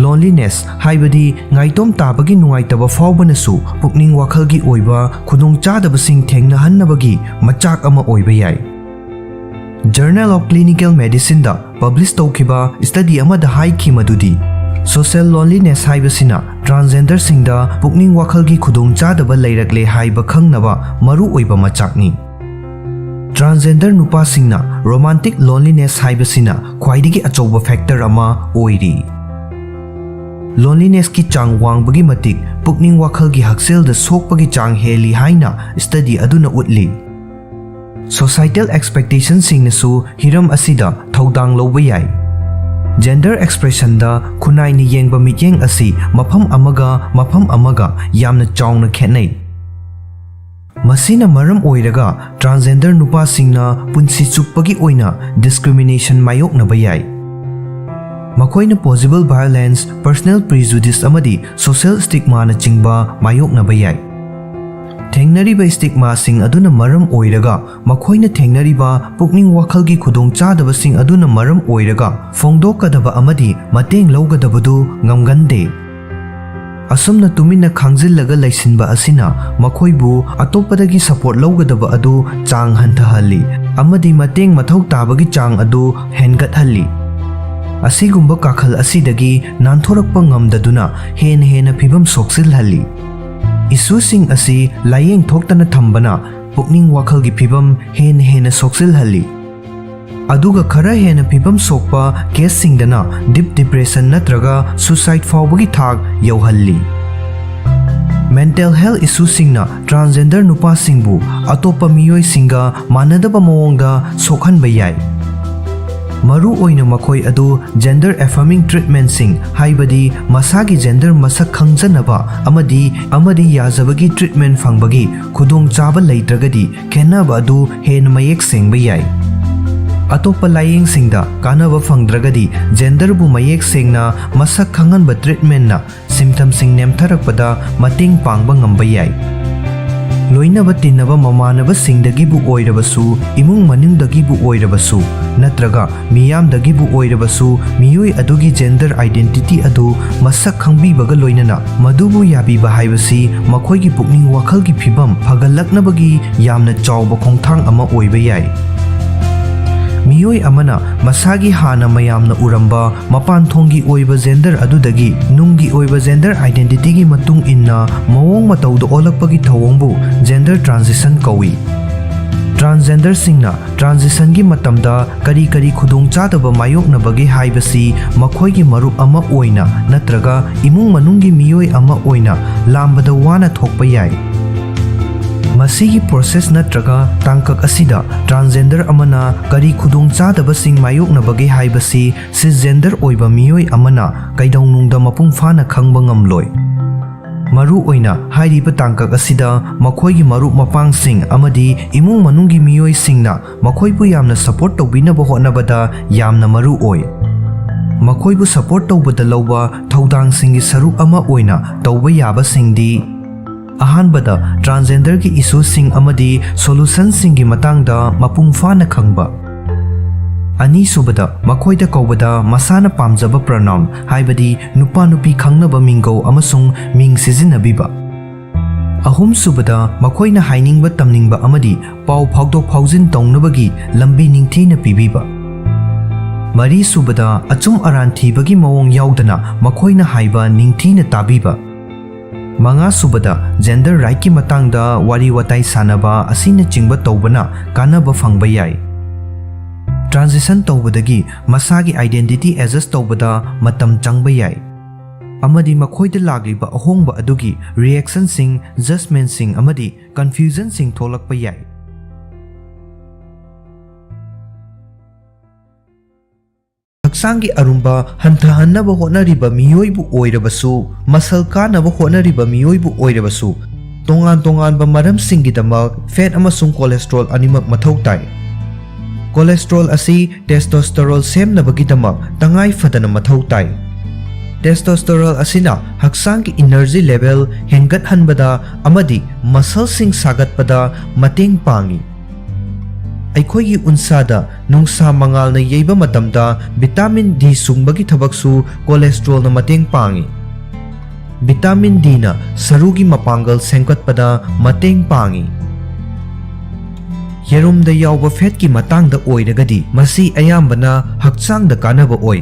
Loneliness ꯍꯥꯏꯕꯗꯤ ꯉꯥꯏꯇꯣꯝ ꯇꯥꯕꯒꯤ ꯅꯨꯡꯉꯥꯏꯇꯕ ꯐꯥꯎꯕꯅꯁꯨ ꯄꯨꯛꯅꯤꯡ ꯋꯥꯈꯜꯒꯤ ꯑꯣꯏꯕ ꯈꯨꯗꯣꯡꯆꯥꯗꯕꯁꯤꯡ ꯊꯦꯡꯅꯍꯟꯅꯕꯒꯤ ꯃꯆꯥꯛ ꯑꯃ ꯑꯣꯏꯕ ꯌꯥꯏ꯫ Journal of Clinical Medicineꯗ publish ꯇꯧꯈꯤꯕ study ꯑꯃꯗ ꯍꯥꯏꯈꯤ ꯃꯗꯨꯗꯤ, social loneliness ꯍꯥꯏꯕꯁꯤꯅ transgenderꯁꯤꯡꯗ ꯄꯨꯛꯅꯤꯡ ꯋꯥꯈꯜꯒꯤ ꯈꯨꯗꯣꯡꯆꯥꯗꯕ ꯂꯩꯔꯛꯂꯦ ꯍꯥꯏꯕ ꯈꯪꯅꯕ ꯃꯔꯨꯑꯣꯏꯕ ꯃꯆꯥꯛꯅꯤ꯫ Transgender ꯅꯨꯄꯥꯁꯤꯡꯅ romantic loneliness ꯍꯥꯏꯕꯁꯤꯅ ꯈ꯭ꯋꯥꯏꯗꯒꯤ ꯑꯆꯧꯕ factor ꯑꯃ ꯑꯣꯏꯔꯤ꯫ Lonelinessꯀꯤ ꯆꯥꯡ ꯋꯥꯡꯕꯒꯤ ꯃꯇꯤꯛ ꯄꯨꯛꯅꯤꯡ ꯋꯥꯈꯜꯒꯤ ꯍꯛꯁꯦꯜꯗ ꯁꯣꯛꯄꯒꯤ ꯆꯥꯡ ꯍꯦꯜꯂꯤ ꯍꯥꯏꯅ study ꯑꯗꯨꯅ ꯎꯠꯂꯤ꯫ Societal expectationꯁꯤꯡꯅꯁꯨ ꯍꯤꯔꯝ ꯑꯁꯤꯗ ꯊꯧꯗꯥꯡ ꯂꯧꯕ ꯌꯥꯏ꯫ Gender expressionꯗ ꯈꯨꯟꯅꯥꯏꯅ ꯌꯦꯡꯕ ꯃꯤꯠꯌꯦꯡ ꯑꯁꯤ ꯃꯐꯝ ꯑꯃꯒ ꯃꯐꯝ ꯑꯃꯒ ꯌꯥꯝꯅ ꯆꯥꯎꯅ ꯈꯦꯠꯅꯩ꯫ ꯃꯁꯤꯅ ꯃꯔꯝ ꯑꯣꯏꯔꯒ transgender ꯅꯨꯄꯥꯁꯤꯡꯅ ꯄꯨꯟꯁꯤ ꯆꯨꯞꯄꯒꯤ ꯑꯣꯏꯅ discrimination ꯃꯥꯌꯣꯛꯅꯕ ꯌꯥꯏ꯫ ꯃꯈꯣꯏꯅ possible violence, personal prejudice ꯑꯃꯗꯤ social stigmaꯅꯆꯤꯡꯕ ꯃꯥꯌꯣꯛꯅꯕ ꯌꯥꯏ꯫ ꯊꯦꯡꯅꯔꯤꯕ stigmaꯁꯤꯡ ꯑꯗꯨꯅ ꯃꯔꯝ ꯑꯣꯏꯔꯒ ꯃꯈꯣꯏꯅ ꯊꯦꯡꯅꯔꯤꯕ ꯄꯨꯛꯅꯤꯡ ꯋꯥꯈꯜꯒꯤ ꯈꯨꯗꯣꯡꯆꯥꯗꯕꯁꯤꯡ ꯑꯗꯨꯅ ꯃꯔꯝ ꯑꯣꯏꯔꯒ ꯐꯣꯡꯗꯣꯛꯀꯗꯕ ꯑꯃꯗꯤ ꯃꯇꯦꯡ ꯂꯧꯒꯗꯕꯗꯨ ꯉꯝꯒꯟꯗꯦ꯫ ꯑꯁꯨꯝꯅ ꯇꯨꯃꯤꯟꯅ ꯈꯥꯡꯖꯤꯜꯂꯒ ꯂꯩꯁꯤꯟꯕ ꯑꯁꯤꯅ ꯃꯈꯣꯏꯕꯨ ꯑꯇꯣꯞꯄꯗꯒꯤ support ꯂꯧꯒꯗꯕ ꯑꯗꯨ ꯆꯥꯡ ꯍꯟꯊꯍꯜꯂꯤ ꯑꯃꯗꯤ ꯃꯇꯦꯡ ꯃꯊꯧ ꯇꯥꯕꯒꯤ ꯆꯥꯡ ꯑꯗꯨ ꯍꯦꯟꯒꯠꯍꯜꯂꯤ꯫ ꯑꯁꯤꯒꯨꯝꯕ ꯀꯥꯈꯜ ꯑꯁꯤꯗꯒꯤ ꯅꯥꯟꯊꯣꯔꯛꯄ ꯉꯝꯗꯗꯨꯅ ꯍꯦꯟꯅ ꯍꯦꯟꯅ ꯐꯤꯕꯝ ꯁꯣꯛꯆꯤꯜꯍꯜꯂꯤ꯫ Issueꯁꯤꯡ ꯑꯁꯤ ꯂꯥꯏꯌꯦꯡ ꯊꯣꯛꯇꯅ ꯊꯝꯕꯅ ꯄꯨꯛꯅꯤꯡ ꯋꯥꯈꯜꯒꯤ ꯐꯤꯕꯝ ꯍꯦꯟꯅ ꯍꯦꯟꯅ ꯁꯣꯛꯆꯤꯜꯍꯜꯂꯤ꯫ ꯑꯗꯨꯒ ꯈꯔ ꯍꯦꯟꯅ ꯐꯤꯕꯝ ꯁꯣꯛꯄ caseꯁꯤꯡꯗꯅ deep depression ꯅꯠꯇ꯭ꯔꯒ suicide ꯐꯥꯎꯕꯒꯤ ꯊꯥꯛ ꯌꯧꯍꯜꯂꯤ꯫ Mental health issueꯁꯤꯡꯅ transgender ꯅꯨꯄꯥꯁꯤꯡꯕꯨ ꯑꯇꯣꯞꯄ ꯃꯤꯑꯣꯏꯁꯤꯡꯒ ꯃꯥꯟꯅꯗꯕ ꯃꯑꯣꯡꯗ ꯁꯣꯛꯍꯟꯕ ꯌꯥꯏ꯫ ꯃꯔꯨ ꯑꯣꯏꯅ ꯃꯈꯣꯏ ꯑꯗꯨ gender affirming treatmentꯁꯤꯡ, ꯍꯥꯏꯕꯗꯤ ꯃꯁꯥꯒꯤ gender ꯃꯁꯛ ꯈꯪꯖꯅꯕ ꯑꯃꯗꯤ, ꯑꯃꯗꯤ ꯌꯥꯖꯕꯒꯤ treatment ꯐꯪꯕꯒꯤ ꯈꯨꯗꯣꯡꯆꯥꯕ ꯂꯩꯇ꯭ꯔꯒꯗꯤ ꯈꯦꯠꯅꯕ ꯑꯗꯨ ꯍꯦꯟꯅ ꯃꯌꯦꯛ ꯁꯦꯡꯕ ꯌꯥꯏ꯫ ꯑꯇꯣꯞꯄ ꯂꯥꯏꯌꯦꯡꯁꯤꯡꯗ ꯀꯥꯟꯅꯕ ꯐꯪꯗ꯭ꯔꯒꯗꯤ genderꯕꯨ ꯃꯌꯦꯛ ꯁꯦꯡꯅ ꯃꯁꯛ ꯈꯪꯍꯟꯕ treatmentꯅ symptomꯁꯤꯡ ꯅꯦꯝꯊꯔꯛꯄꯗ ꯃꯇꯦꯡ ꯄꯥꯡꯕ ꯉꯝꯕ ꯌꯥꯏ꯫ ꯂꯣꯏꯅꯕ ꯇꯤꯟꯅꯕ ꯃꯃꯥꯟꯅꯕꯁꯤꯡꯗꯒꯤꯕꯨ ꯑꯣꯏꯔꯕꯁꯨ, ꯏꯃꯨꯡ ꯃꯅꯨꯡꯗꯒꯤꯕꯨ ꯑꯣꯏꯔꯕꯁꯨ, ꯅꯠꯇ꯭ꯔꯒ ꯃꯤꯌꯥꯝꯗꯒꯤꯕꯨ ꯑꯣꯏꯔꯕꯁꯨ, ꯃꯤꯑꯣꯏ ꯑꯗꯨꯒꯤ gender identity ꯑꯗꯨ ꯃꯁꯛ ꯈꯪꯕꯤꯕꯒ ꯂꯣꯏꯅꯅ ꯃꯗꯨꯕꯨ ꯌꯥꯕꯤꯕ ꯍꯥꯏꯕꯁꯤ ꯃꯈꯣꯏꯒꯤ ꯄꯨꯛꯅꯤꯡ ꯋꯥꯈꯜꯒꯤ ꯐꯤꯕꯝ ꯐꯒꯠꯂꯛꯅꯕꯒꯤ ꯌꯥꯝꯅ ꯆꯥꯎꯕ ꯈꯣꯡꯊꯥꯡ ꯑꯃ ꯑꯣꯏꯕ ꯌꯥꯏ꯫ ꯃꯤꯑꯣꯏ ꯑꯃꯅ ꯃꯁꯥꯒꯤ ꯍꯥꯟꯅ ꯃꯌꯥꯝꯅ ꯎꯔꯝꯕ ꯃꯄꯥꯟ ꯊꯣꯡꯒꯤ ꯑꯣꯏꯕ gender ꯑꯗꯨꯗꯒꯤ ꯅꯨꯡꯒꯤ ꯑꯣꯏꯕ gender identityꯒꯤ ꯃꯇꯨꯡ ꯏꯟꯅ ꯃꯑꯣꯡ ꯃꯇꯧꯗ ꯑꯣꯜꯂꯛꯄꯒꯤ ꯊꯧꯑꯣꯡꯕꯨ gender transition ꯀꯧꯏ꯫ Transgenderꯁꯤꯡꯅ transitionꯒꯤ ꯃꯇꯝꯗ ꯀꯔꯤ ꯀꯔꯤ ꯈꯨꯗꯣꯡꯆꯥꯗꯕ ꯃꯥꯌꯣꯛꯅꯕꯒꯦ ꯍꯥꯏꯕꯁꯤ ꯃꯈꯣꯏꯒꯤ ꯃꯔꯨꯞ ꯑꯃ ꯑꯣꯏꯅ ꯅꯠꯇ꯭ꯔꯒ ꯏꯃꯨꯡ ꯃꯅꯨꯡꯒꯤ ꯃꯤꯑꯣꯏ ꯑꯃ ꯑꯣꯏꯅ ꯂꯥꯝꯕꯗ ꯋꯥꯅ ꯊꯣꯛꯄ ꯌꯥꯏ꯫ ꯃꯁꯤꯒꯤ ꯄ꯭ꯔꯣꯁꯦꯁ ꯅꯠꯇ꯭ꯔꯒ ꯇꯥꯡꯀꯛ ꯑꯁꯤꯗ ꯇ꯭ꯔꯥꯟꯁꯖꯦꯟꯗꯔ ꯑꯃꯅ ꯀꯔꯤ ꯈꯨꯗꯣꯡꯆꯥꯗꯕꯁꯤꯡ ꯃꯥꯌꯣꯛꯅꯕꯒꯦ ꯍꯥꯏꯕꯁꯤ ꯁꯤꯁꯖꯦꯟꯗꯔ ꯑꯣꯏꯕ ꯃꯤꯑꯣꯏ ꯑꯃꯅ ꯀꯩꯗꯧꯅꯨꯡꯗ ꯃꯄꯨꯡ ꯐꯥꯅ ꯈꯪꯕ ꯉꯝꯂꯣꯏ꯫ ꯃꯔꯨ ꯑꯣꯏꯅ ꯍꯥꯏꯔꯤꯕ ꯇꯥꯡꯀꯛ ꯑꯁꯤꯗ ꯃꯈꯣꯏꯒꯤ ꯃꯔꯨꯞ ꯃꯄꯥꯡꯁꯤꯡ ꯑꯃꯗꯤ ꯏꯃꯨꯡ ꯃꯅꯨꯡꯒꯤ ꯃꯤꯑꯣꯏꯁꯤꯡꯅ ꯃꯈꯣꯏꯕꯨ ꯌꯥꯝꯅ ꯁꯄꯣꯔꯠ ꯇꯧꯕꯤꯅꯕ ꯍꯣꯠꯅꯕꯗ ꯌꯥꯝꯅ ꯃꯔꯨ ꯑꯣꯏ꯫ ꯃꯈꯣꯏꯕꯨ ꯁꯄꯣꯔꯠ ꯇꯧꯕꯗ ꯂꯧꯕ ꯊꯧꯗꯥꯡꯁꯤꯡꯒꯤ ꯁꯔꯨꯛ ꯑꯃ ꯑꯣꯏꯅ ꯇꯧꯕ ꯌꯥꯕꯁꯤꯡꯗꯤ: ꯑꯍꯥꯟꯕꯗ, ꯇ꯭ꯔꯥꯟꯁꯖꯦꯟꯗꯔꯒꯤ ꯏꯁꯨꯁꯤꯡ ꯑꯃꯗꯤ ꯁꯣꯂꯨꯁꯟꯁꯤꯡꯒꯤ ꯃꯇꯥꯡꯗ ꯃꯄꯨꯡ ꯐꯥꯅ ꯈꯪꯕ꯫ ꯑꯅꯤꯁꯨꯕꯗ, ꯃꯈꯣꯏꯗ ꯀꯧꯕꯗ ꯃꯁꯥꯅ ꯄꯥꯝꯖꯕ ꯄ꯭ꯔꯣꯅꯥꯎꯟ, ꯍꯥꯏꯕꯗꯤ ꯅꯨꯄꯥ ꯅꯨꯄꯤ ꯈꯪꯅꯕ ꯃꯤꯡꯒꯧ ꯑꯃꯁꯨꯡ ꯃꯤꯡ ꯁꯤꯖꯤꯟꯅꯕꯤꯕ꯫ ꯑꯍꯨꯝꯁꯨꯕꯗ, ꯃꯈꯣꯏꯅ ꯍꯥꯏꯅꯤꯡꯕ, ꯇꯝꯅꯤꯡꯕ ꯑꯃꯗꯤ ꯄꯥꯎ ꯐꯥꯎꯗꯣꯛ ꯐꯥꯎꯖꯤꯟ ꯇꯧꯅꯕꯒꯤ ꯂꯝꯕꯤ ꯅꯤꯡꯊꯤꯅ ꯄꯤꯕꯤꯕ꯫ ꯃꯔꯤꯁꯨꯕꯗ, ꯑꯆꯨꯝ ꯑꯔꯥꯟ ꯊꯤꯕꯒꯤ ꯃꯑꯣꯡ ꯌꯥꯎꯗꯅ ꯃꯈꯣꯏꯅ ꯍꯥꯏꯕ ꯅꯤꯡꯊꯤꯅ ꯇꯥꯕꯤꯕ꯫ ꯃꯉꯥꯁꯨꯕꯗ, ꯖꯦꯟꯗꯔ ꯔꯥꯏꯠꯀꯤ ꯃꯇꯥꯡꯗ ꯋꯥꯔꯤ ꯋꯥꯇꯥꯏ ꯁꯥꯟꯅꯕ ꯑꯁꯤꯅꯆꯤꯡꯕ ꯇꯧꯕꯅ ꯀꯥꯟꯅꯕ ꯐꯪꯕ ꯌꯥꯏ꯫ ꯇ꯭ꯔꯥꯟꯖꯤꯁꯟ ꯇꯧꯕꯗꯒꯤ ꯃꯁꯥꯒꯤ ꯑꯥꯏꯗꯦꯟꯇꯤꯇꯤ ꯑꯦꯗꯖꯁ ꯇꯧꯕꯗ ꯃꯇꯝ ꯆꯪꯕ ꯌꯥꯏ, ꯑꯃꯗꯤ ꯃꯈꯣꯏꯗ ꯂꯥꯛꯂꯤꯕ ꯑꯍꯣꯡꯕ ꯑꯗꯨꯒꯤ ꯔꯤꯑꯦꯛꯁꯟꯁꯤꯡ, ꯖꯖꯃꯦꯟꯠꯁꯤꯡ, ꯑꯃꯗꯤ ꯀꯟꯐ꯭ꯌꯨꯖꯟꯁꯤꯡ ꯊꯣꯛꯂꯛꯄ ꯌꯥꯏ꯫ ꯍꯛꯆꯥꯡꯒꯤ ꯑꯔꯨꯝꯕ ꯍꯟꯊꯍꯟꯅꯕ ꯍꯣꯠꯅꯔꯤꯕ ꯃꯤꯑꯣꯏꯕꯨ ꯑꯣꯏꯔꯕꯁꯨ, ꯃꯁꯜ ꯀꯥꯅꯕ ꯍꯣꯠꯅꯔꯤꯕ ꯃꯤꯑꯣꯏꯕꯨ ꯑꯣꯏꯔꯕꯁꯨ, ꯇꯣꯉꯥꯟ ꯇꯣꯉꯥꯟꯕ ꯃꯔꯝꯁꯤꯡꯒꯤꯗꯃꯛ ꯐꯦꯠ ꯑꯃꯁꯨꯡ ꯀꯣꯂꯦꯁꯇ꯭ꯔꯣꯜ ꯑꯅꯤꯃꯛ ꯃꯊꯧ ꯇꯥꯏ꯫ ꯀꯣꯂꯦꯁꯇ꯭ꯔꯣꯜ ꯑꯁꯤ ꯇꯦꯁꯇꯣꯁꯇꯦꯔꯣꯜ ꯁꯦꯝꯅꯕꯒꯤꯗꯃꯛ ꯇꯉꯥꯏ ꯐꯗꯅ ꯃꯊꯧ ꯇꯥꯏ꯫ ꯇꯦꯁꯇꯣꯁꯇꯦꯔꯣꯜ ꯑꯁꯤꯅ ꯍꯛꯆꯥꯡꯒꯤ ꯏꯅꯔꯖꯤ ꯂꯦꯚꯦꯜ ꯍꯦꯟꯒꯠꯍꯟꯕꯗ ꯑꯃꯗꯤ ꯃꯁꯜꯁꯤꯡ ꯁꯥꯒꯠꯄꯗ ꯃꯇꯦꯡ ꯄꯥꯡꯏ꯫ ꯑꯩꯈꯣꯏꯒꯤ ꯎꯟꯁꯥꯗ ꯅꯨꯡꯁꯥ ꯃꯉꯥꯜꯅ ꯌꯩꯕ ꯃꯇꯝꯗ ꯚꯤꯇꯥꯃꯤꯟ ꯗꯤ ꯁꯨꯡꯕꯒꯤ ꯊꯕꯛꯁꯨ ꯀꯣꯂꯦꯁꯇ꯭ꯔꯣꯜꯅ ꯃꯇꯦꯡ ꯄꯥꯡꯏ꯫ ꯚꯤꯇꯥꯃꯤꯟ ꯗꯤꯅ ꯁꯔꯨꯒꯤ ꯃꯄꯥꯡꯒꯜ ꯁꯦꯝꯒꯠꯄꯗ ꯃꯇꯦꯡ ꯄꯥꯡꯏ꯫ ꯌꯦꯔꯨꯝꯗ ꯌꯥꯎꯕ ꯐꯦꯠꯀꯤ ꯃꯇꯥꯡꯗ ꯑꯣꯏꯔꯒꯗꯤ, ꯃꯁꯤ ꯑꯌꯥꯝꯕꯅ ꯍꯛꯆꯥꯡꯗ ꯀꯥꯟꯅꯕ ꯑꯣꯏ꯫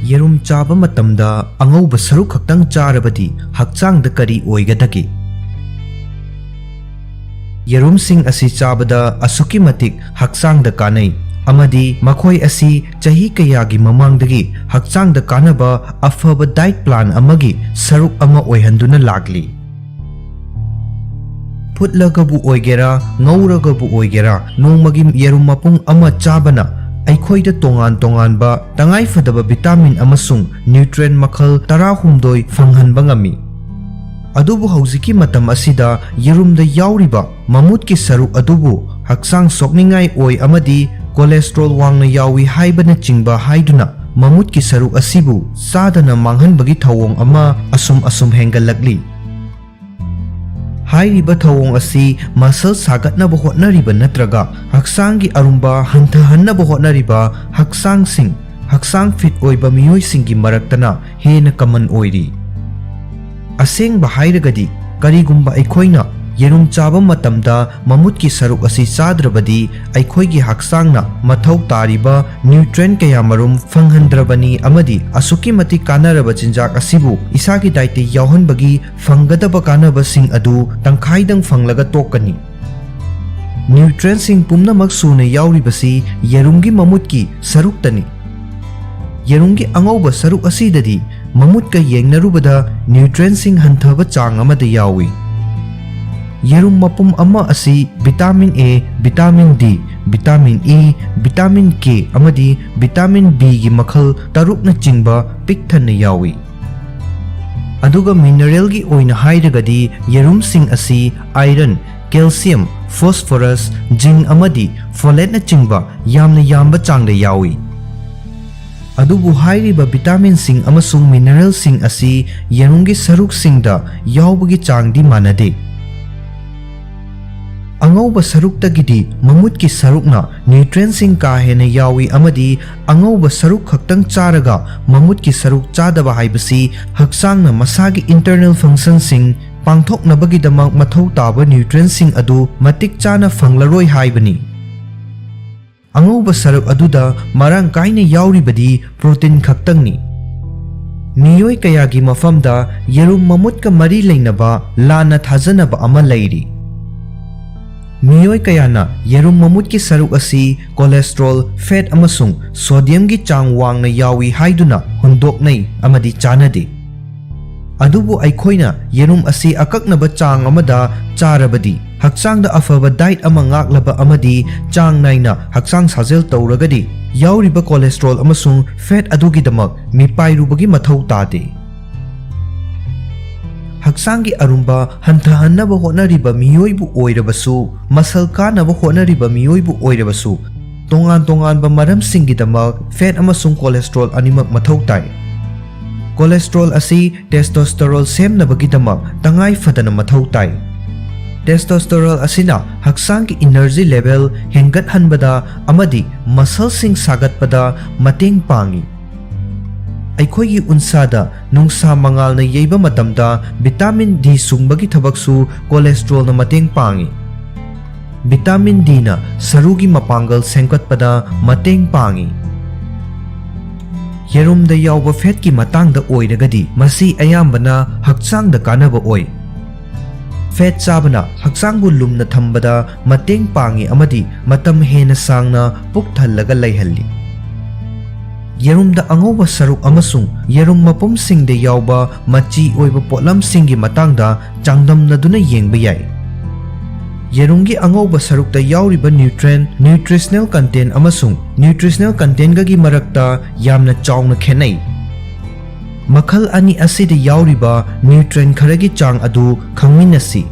ꯌꯦꯔꯨꯝ ꯆꯥꯕ ꯃꯇꯝꯗ ꯑꯉꯧꯕ ꯁꯔꯨꯛ ꯈꯛꯇꯪ ꯆꯥꯔꯕꯗꯤ ꯍꯛꯆꯥꯡꯗ ꯀꯔꯤ ꯑꯣꯏꯒꯗꯒꯦ? ꯌꯦꯔꯨꯝꯁꯤꯡ ꯑꯁꯤ ꯆꯥꯕꯗ ꯑꯁꯨꯛꯀꯤ ꯃꯇꯤꯛ ꯍꯛꯆꯥꯡꯗ ꯀꯥꯟꯅꯩ꯫ ꯑꯃꯗꯤ ꯃꯈꯣꯏ ꯑꯁꯤ ꯆꯍꯤ ꯀꯌꯥꯒꯤ ꯃꯃꯥꯡꯗꯒꯤ ꯍꯛꯆꯥꯡꯗ ꯀꯥꯟꯅꯕ ꯑꯐꯕ diet plan ꯑꯃꯒꯤ ꯁꯔꯨꯛ ꯑꯃ ꯑꯣꯏꯍꯟꯗꯨꯅ ꯂꯥꯛꯂꯤ꯫ ꯐꯨꯠꯂꯒꯕꯨ ꯑꯣꯏꯒꯦꯔꯥ, ꯉꯧꯔꯒꯕꯨ ꯑꯣꯏꯒꯦꯔꯥ, ꯅꯣꯡꯃꯒꯤ ꯌꯦꯔꯨꯝ ꯃꯄꯨꯡ ꯑꯃ ꯆꯥꯕꯅ ꯑꯩꯈꯣꯏꯗ ꯇꯣꯉꯥꯟ ꯇꯣꯉꯥꯟꯕ ꯇꯉꯥꯏꯐꯗꯕ vitamin ꯑꯃꯁꯨꯡ nutrient ꯃꯈꯜ ꯇꯔꯥꯍꯨꯝꯗꯣꯏ ꯐꯪꯍꯟꯕ ꯉꯝꯃꯤ꯫ ꯑꯗꯨꯕꯨ ꯍꯧꯖꯤꯛꯀꯤ ꯃꯇꯝ ꯑꯁꯤꯗ ꯌꯦꯔꯨꯝꯗ ꯌꯥꯎꯔꯤꯕ ꯃꯃꯨꯠꯀꯤ ꯁꯔꯨꯛ ꯑꯗꯨꯕꯨ ꯍꯛꯆꯥꯡ ꯁꯣꯛꯅꯤꯡꯉꯥꯏ ꯑꯣꯏ ꯑꯃꯗꯤ cholesterol ꯋꯥꯡꯅ ꯌꯥꯎꯏ ꯍꯥꯏꯕꯅꯆꯤꯡꯕ ꯍꯥꯏꯗꯨꯅ ꯃꯃꯨꯠꯀꯤ ꯁꯔꯨꯛ ꯑꯁꯤꯕꯨ ꯆꯥꯗꯅ ꯃꯥꯡꯍꯟꯕꯒꯤ ꯊꯧꯑꯣꯡ ꯑꯃ ꯑꯁꯨꯝ ꯑꯁꯨꯝ ꯍꯦꯟꯒꯠꯂꯛꯂꯤ꯫ ꯍꯥꯏꯔꯤꯕ ꯊꯧꯑꯣꯡ ꯑꯁꯤ muscle ꯁꯥꯒꯠꯅꯕ ꯍꯣꯠꯅꯔꯤꯕ ꯅꯠꯇ꯭ꯔꯒ ꯍꯛꯆꯥꯡꯒꯤ ꯑꯔꯨꯝꯕ ꯍꯟꯊꯍꯟꯅꯕ ꯍꯣꯠꯅꯔꯤꯕ ꯍꯛꯆꯥꯡꯁꯤꯡ, ꯍꯛꯆꯥꯡ fit ꯑꯣꯏꯕ ꯃꯤꯑꯣꯏꯁꯤꯡꯒꯤ ꯃꯔꯛꯇꯅ ꯍꯦꯟꯅ common ꯑꯣꯏꯔꯤ꯫ ꯑꯁꯦꯡꯕ ꯍꯥꯏꯔꯒꯗꯤ, ꯀꯔꯤꯒꯨꯝꯕ ꯑꯩꯈꯣꯏꯅ ꯌꯦꯔꯨꯝ ꯆꯥꯕ ꯃꯇꯝꯗ ꯃꯃꯨꯠꯀꯤ ꯁꯔꯨꯛ ꯑꯁꯤ ꯆꯥꯗ꯭ꯔꯕꯗꯤ, ꯑꯩꯈꯣꯏꯒꯤ ꯍꯛꯆꯥꯡꯅ ꯃꯊꯧ ꯇꯥꯔꯤꯕ nutrient ꯀꯌꯥꯃꯔꯨꯝ ꯐꯪꯍꯟꯗ꯭ꯔꯕꯅꯤ ꯑꯃꯗꯤ ꯑꯁꯨꯛꯀꯤ ꯃꯇꯤꯛ ꯀꯥꯟꯅꯔꯕ ꯆꯤꯟꯖꯥꯛ ꯑꯁꯤꯕꯨ ꯏꯁꯥꯒꯤ dietꯇ ꯌꯥꯎꯍꯟꯕꯒꯤ ꯐꯪꯒꯗꯕ ꯀꯥꯟꯅꯕꯁꯤꯡ ꯑꯗꯨ ꯇꯪꯈꯥꯏꯗꯪ ꯐꯪꯂꯒ ꯇꯣꯛꯀꯅꯤ꯫ Nutrientꯁꯤꯡ ꯄꯨꯝꯅꯃꯛ ꯁꯨꯅ ꯌꯥꯎꯔꯤꯕꯁꯤ ꯌꯦꯔꯨꯝꯒꯤ ꯃꯃꯨꯠꯀꯤ ꯁꯔꯨꯛꯇꯅꯤ꯫ ꯌꯦꯔꯨꯝꯒꯤ ꯑꯉꯧꯕ ꯁꯔꯨꯛ ꯑꯁꯤꯗꯗꯤ ꯃꯃꯨꯠꯀ ꯌꯦꯡꯅꯔꯨꯕꯗ nutrientꯁꯤꯡ ꯍꯟꯊꯕ ꯆꯥꯡ ꯑꯃꯗ ꯌꯥꯎꯏ꯫ ꯌꯦꯔꯨꯝ ꯃꯄꯨꯝ ꯑꯃ ꯑꯁꯤ vitamin A, vitamin E, vitamin K ꯑꯃꯗꯤ vitamin Bꯒꯤ ꯃꯈꯜ ꯇꯔꯨꯛꯅꯆꯤꯡꯕ ꯄꯤꯛ ꯊꯟꯅ ꯌꯥꯎꯏ꯫ ꯑꯗꯨꯒ mineralꯒꯤ ꯑꯣꯏꯅ ꯍꯥꯏꯔꯒꯗꯤ ꯌꯦꯔꯨꯝꯁꯤꯡ ꯑꯁꯤ iron, calcium, phosphorus, zinc ꯑꯃꯗꯤ folateꯅꯆꯤꯡꯕ ꯌꯥꯝꯅ ꯌꯥꯝꯕ ꯆꯥꯡꯗ ꯌꯥꯎꯏ꯫ ꯑꯗꯨꯕꯨ ꯍꯥꯏꯔꯤꯕ vitaminꯁꯤꯡ ꯑꯃꯁꯨꯡ mineralꯁꯤꯡ ꯑꯁꯤ ꯌꯦꯔꯨꯝꯒꯤ ꯁꯔꯨꯛꯁꯤꯡꯗ ꯌꯥꯎꯕꯒꯤ ꯆꯥꯡꯗꯤ ꯃꯥꯟꯅꯗꯦ꯫ ꯑꯉꯧꯕ ꯁꯔꯨꯛꯇꯒꯤꯗꯤ ꯃꯃꯨꯠꯀꯤ ꯁꯔꯨꯛꯅ nutrientꯁꯤꯡ ꯀꯥ ꯍꯦꯟꯅ ꯌꯥꯎꯏ ꯑꯃꯗꯤ ꯑꯉꯧꯕ ꯁꯔꯨꯛ ꯈꯛꯇꯪ ꯆꯥꯔꯒ ꯃꯃꯨꯠꯀꯤ ꯁꯔꯨꯛ ꯆꯥꯗꯕ ꯍꯥꯏꯕꯁꯤ ꯍꯛꯆꯥꯡꯅ ꯃꯁꯥꯒꯤ internal functionꯁꯤꯡ ꯄꯥꯡꯊꯣꯛꯅꯕꯒꯤꯗꯃꯛ ꯃꯊꯧ ꯇꯥꯕ nutrientꯁꯤꯡ ꯑꯗꯨ ꯃꯇꯤꯛ ꯆꯥꯅ ꯐꯪꯂꯔꯣꯏ ꯍꯥꯏꯕꯅꯤ꯫ ꯑꯉꯧꯕ ꯁꯔꯨꯛ ꯑꯗꯨꯗ ꯃꯔꯥꯡ ꯀꯥꯏꯅ ꯌꯥꯎꯔꯤꯕꯗꯤ protein ꯈꯛꯇꯪꯅꯤ꯫ ꯃꯤꯑꯣꯏ ꯀꯌꯥꯒꯤ ꯃꯐꯝꯗ ꯌꯦꯔꯨꯝ ꯃꯃꯨꯠꯀ ꯃꯔꯤ ꯂꯩꯅꯕ ꯂꯥꯟꯅ ꯊꯥꯖꯅꯕ ꯑꯃ ꯂꯩꯔꯤ꯫ ꯃꯤꯑꯣꯏ ꯀꯌꯥꯅ ꯌꯦꯔꯨꯝ ꯃꯃꯨꯠꯀꯤ ꯁꯔꯨꯛ ꯑꯁꯤ cholesterol, fat ꯑꯃꯁꯨꯡ sodiumꯒꯤ ꯆꯥꯡ ꯋꯥꯡꯅ ꯌꯥꯎꯏ ꯍꯥꯏꯗꯨꯅ ꯍꯨꯟꯗꯣꯛꯅꯩ ꯑꯃꯗꯤ ꯆꯥꯅꯗꯦ꯫ ꯑꯗꯨꯕꯨ ꯑꯩꯈꯣꯏꯅ ꯌꯦꯔꯨꯝ ꯑꯁꯤ ꯑꯀꯛꯅꯕ ꯆꯥꯡ ꯑꯃꯗ ꯆꯥꯔꯕꯗꯤ, ꯍꯛꯆꯥꯡꯗ ꯑꯐꯕ diet ꯑꯃ ꯉꯥꯛꯂꯕ ꯑꯃꯗꯤ ꯆꯥꯡ ꯅꯥꯏꯅ ꯍꯛꯆꯥꯡ ꯁꯥꯖꯦꯜ ꯇꯧꯔꯒꯗꯤ, ꯌꯥꯎꯔꯤꯕ cholesterol ꯑꯃꯁꯨꯡ fat ꯑꯗꯨꯒꯤꯗꯃꯛ ꯃꯤꯄꯥꯏꯔꯨꯕꯒꯤ ꯃꯊꯧ ꯇꯥꯗꯦ꯫ ꯍꯛꯆꯥꯡꯒꯤ ꯑꯔꯨꯝꯕ ꯍꯟꯊꯍꯟꯅꯕ ꯍꯣꯠꯅꯔꯤꯕ ꯃꯤꯑꯣꯏꯕꯨ ꯑꯣꯏꯔꯕꯁꯨ, muscle ꯀꯥꯅꯕ ꯍꯣꯠꯅꯔꯤꯕ ꯃꯤꯑꯣꯏꯕꯨ ꯑꯣꯏꯔꯕꯁꯨ, ꯇꯣꯉꯥꯟ ꯇꯣꯉꯥꯟꯕ ꯃꯔꯝꯁꯤꯡꯒꯤꯗꯃꯛ fat ꯑꯃꯁꯨꯡ cholesterol ꯑꯅꯤꯃꯛ ꯃꯊꯧ ꯇꯥꯏ꯫ Cholesterol ꯑꯁꯤ testosterone ꯁꯦꯝꯅꯕꯒꯤꯗꯃꯛ ꯇꯉꯥꯏ ꯐꯗꯅ ꯃꯊꯧ ꯇꯥꯏ꯫ Testosterone ꯑꯁꯤꯅ ꯍꯛꯆꯥꯡꯒꯤ energy level ꯍꯦꯟꯒꯠꯍꯟꯕꯗ ꯑꯃꯗꯤ muscleꯁꯤꯡ ꯁꯥꯒꯠꯄꯗ ꯃꯇꯦꯡ ꯄꯥꯡꯏ꯫ ꯑꯩꯈꯣꯏꯒꯤ ꯎꯟꯁꯥꯗ ꯅꯨꯡꯁꯥ ꯃꯉꯥꯜꯅ ꯌꯩꯕ ꯃꯇꯝꯗ vitamin D ꯁꯨꯡꯕꯒꯤ ꯊꯕꯛꯁꯨ cholesterolꯅ ꯃꯇꯦꯡ ꯄꯥꯡꯏ꯫ Vitamin Dꯅ ꯁꯔꯨꯒꯤ ꯃꯄꯥꯡꯒꯜ ꯁꯦꯝꯒꯠꯄꯗ ꯃꯇꯦꯡ ꯄꯥꯡꯏ꯫ ꯌꯦꯔꯨꯝꯗ ꯌꯥꯎꯕ fatꯀꯤ ꯃꯇꯥꯡꯗ ꯑꯣꯏꯔꯒꯗꯤ, ꯃꯁꯤ ꯑꯌꯥꯝꯕꯅ ꯍꯛꯆꯥꯡꯗ ꯀꯥꯟꯅꯕ ꯑꯣꯏ꯫ Fat ꯆꯥꯕꯅ ꯍꯛꯆꯥꯡꯕꯨ ꯂꯨꯝꯅ ꯊꯝꯕꯗ ꯃꯇꯦꯡ ꯄꯥꯡꯏ ꯑꯃꯗꯤ ꯃꯇꯝ ꯍꯦꯟꯅ ꯁꯥꯡꯅ ꯄꯨꯛ ꯊꯜꯂꯒ ꯂꯩꯍꯜꯂꯤ꯫ ꯌꯦꯔꯨꯝꯗ ꯑꯉꯧꯕ ꯁꯔꯨꯛ ꯑꯃꯁꯨꯡ ꯌꯦꯔꯨꯝ ꯃꯄꯨꯝꯁꯤꯡꯗ ꯌꯥꯎꯕ ꯃꯆꯤ ꯑꯣꯏꯕ ꯄꯣꯠꯂꯝꯁꯤꯡꯒꯤ ꯃꯇꯥꯡꯗ ꯆꯥꯡꯗꯝꯅꯗꯨꯅ ꯌꯦꯡꯕ ꯌꯥꯏ꯫ ꯌꯦꯔꯨꯝꯒꯤ ꯑꯉꯧꯕ ꯁꯔꯨꯛꯇ ꯌꯥꯎꯔꯤꯕ nutrient, nutritional content ꯑꯃꯁꯨꯡ nutritional contentꯒꯒꯤ ꯃꯔꯛꯇ ꯌꯥꯝꯅ ꯆꯥꯎꯅ ꯈꯦꯠꯅꯩ꯫ ꯃꯈꯜ ꯑꯅꯤ ꯑꯁꯤꯗ ꯌꯥꯎꯔꯤꯕ nutrient ꯈꯔꯒꯤ ꯆꯥꯡ ꯑꯗꯨ ꯈꯪꯃꯤꯟꯅꯁꯤ꯫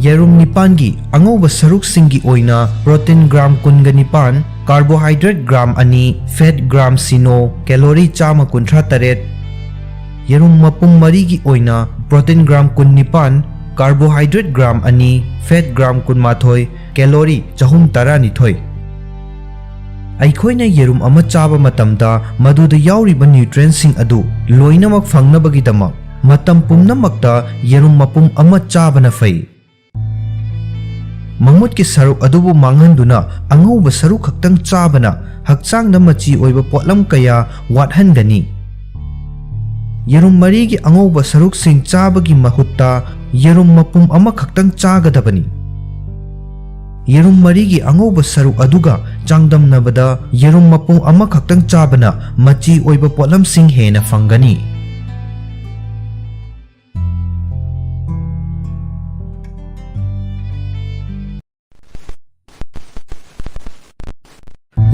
ꯌꯦꯔꯨꯝ ꯅꯤꯄꯥꯟꯒꯤ ꯑꯉꯧꯕ ꯁꯔꯨꯛꯁꯤꯡꯒꯤ ꯑꯣꯏꯅ protein gram ꯀꯨꯟꯒ ꯅꯤꯄꯥꯟ, carbohydrate gram ꯑꯅꯤ, fat gram ꯁꯤꯅꯣ, calorie ꯆꯥꯝꯃ ꯀꯨꯟꯊ꯭ꯔꯥ ꯇꯔꯦꯠ꯫ ꯌꯦꯔꯨꯝ ꯃꯄꯨꯝ ꯃꯔꯤꯒꯤ ꯑꯣꯏꯅ protein gram ꯀꯨꯟꯅꯤꯄꯥꯟ, carbohydrate gram ꯑꯅꯤ, fat gram ꯀꯨꯟꯃꯥꯊꯣꯏ, calorie ꯆꯍꯨꯝ ꯇꯔꯥꯅꯤꯊꯣꯏ꯫ ꯑꯩꯈꯣꯏꯅ ꯌꯦꯔꯨꯝ ꯑꯃ ꯆꯥꯕ ꯃꯇꯝꯗ ꯃꯗꯨꯗ ꯌꯥꯎꯔꯤꯕ nutrientꯁꯤꯡ ꯑꯗꯨ ꯂꯣꯏꯅꯃꯛ ꯐꯪꯅꯕꯒꯤꯗꯃꯛ, ꯃꯇꯝ ꯄꯨꯝꯅꯃꯛꯇ ꯌꯦꯔꯨꯝ ꯃꯄꯨꯝ ꯑꯃ ꯆꯥꯕꯅ ꯐꯩ꯫ ꯃꯃꯨꯠꯀꯤ ꯁꯔꯨꯛ ꯑꯗꯨꯕꯨ ꯃꯥꯡꯍꯟꯗꯨꯅ ꯑꯉꯧꯕ ꯁꯔꯨꯛ ꯈꯛꯇꯪ ꯆꯥꯕꯅ ꯍꯛꯆꯥꯡꯗ ꯃꯆꯤ ꯑꯣꯏꯕ ꯄꯣꯠꯂꯝ ꯀꯌꯥ ꯋꯥꯠꯍꯟꯒꯅꯤ꯫ ꯌꯦꯔꯨꯝ ꯃꯔꯤꯒꯤ ꯑꯉꯧꯕ ꯁꯔꯨꯛꯁꯤꯡ ꯆꯥꯕꯒꯤ ꯃꯍꯨꯠꯇ, ꯌꯦꯔꯨꯝ ꯃꯄꯨꯝ ꯑꯃꯈꯛꯇꯪ ꯆꯥꯒꯗꯕꯅꯤ꯫ ꯌꯦꯔꯨꯝ ꯃꯔꯤꯒꯤ ꯑꯉꯧꯕ ꯁꯔꯨꯛ ꯑꯗꯨꯒ ꯆꯥꯡꯗꯝꯅꯕꯗ ꯌꯦꯔꯨꯝ ꯃꯄꯨꯝ ꯑꯃꯈꯛꯇꯪ ꯆꯥꯕꯅ ꯃꯆꯤ ꯑꯣꯏꯕ ꯄꯣꯠꯂꯝꯁꯤꯡ ꯍꯦꯟꯅ ꯐꯪꯒꯅꯤ꯫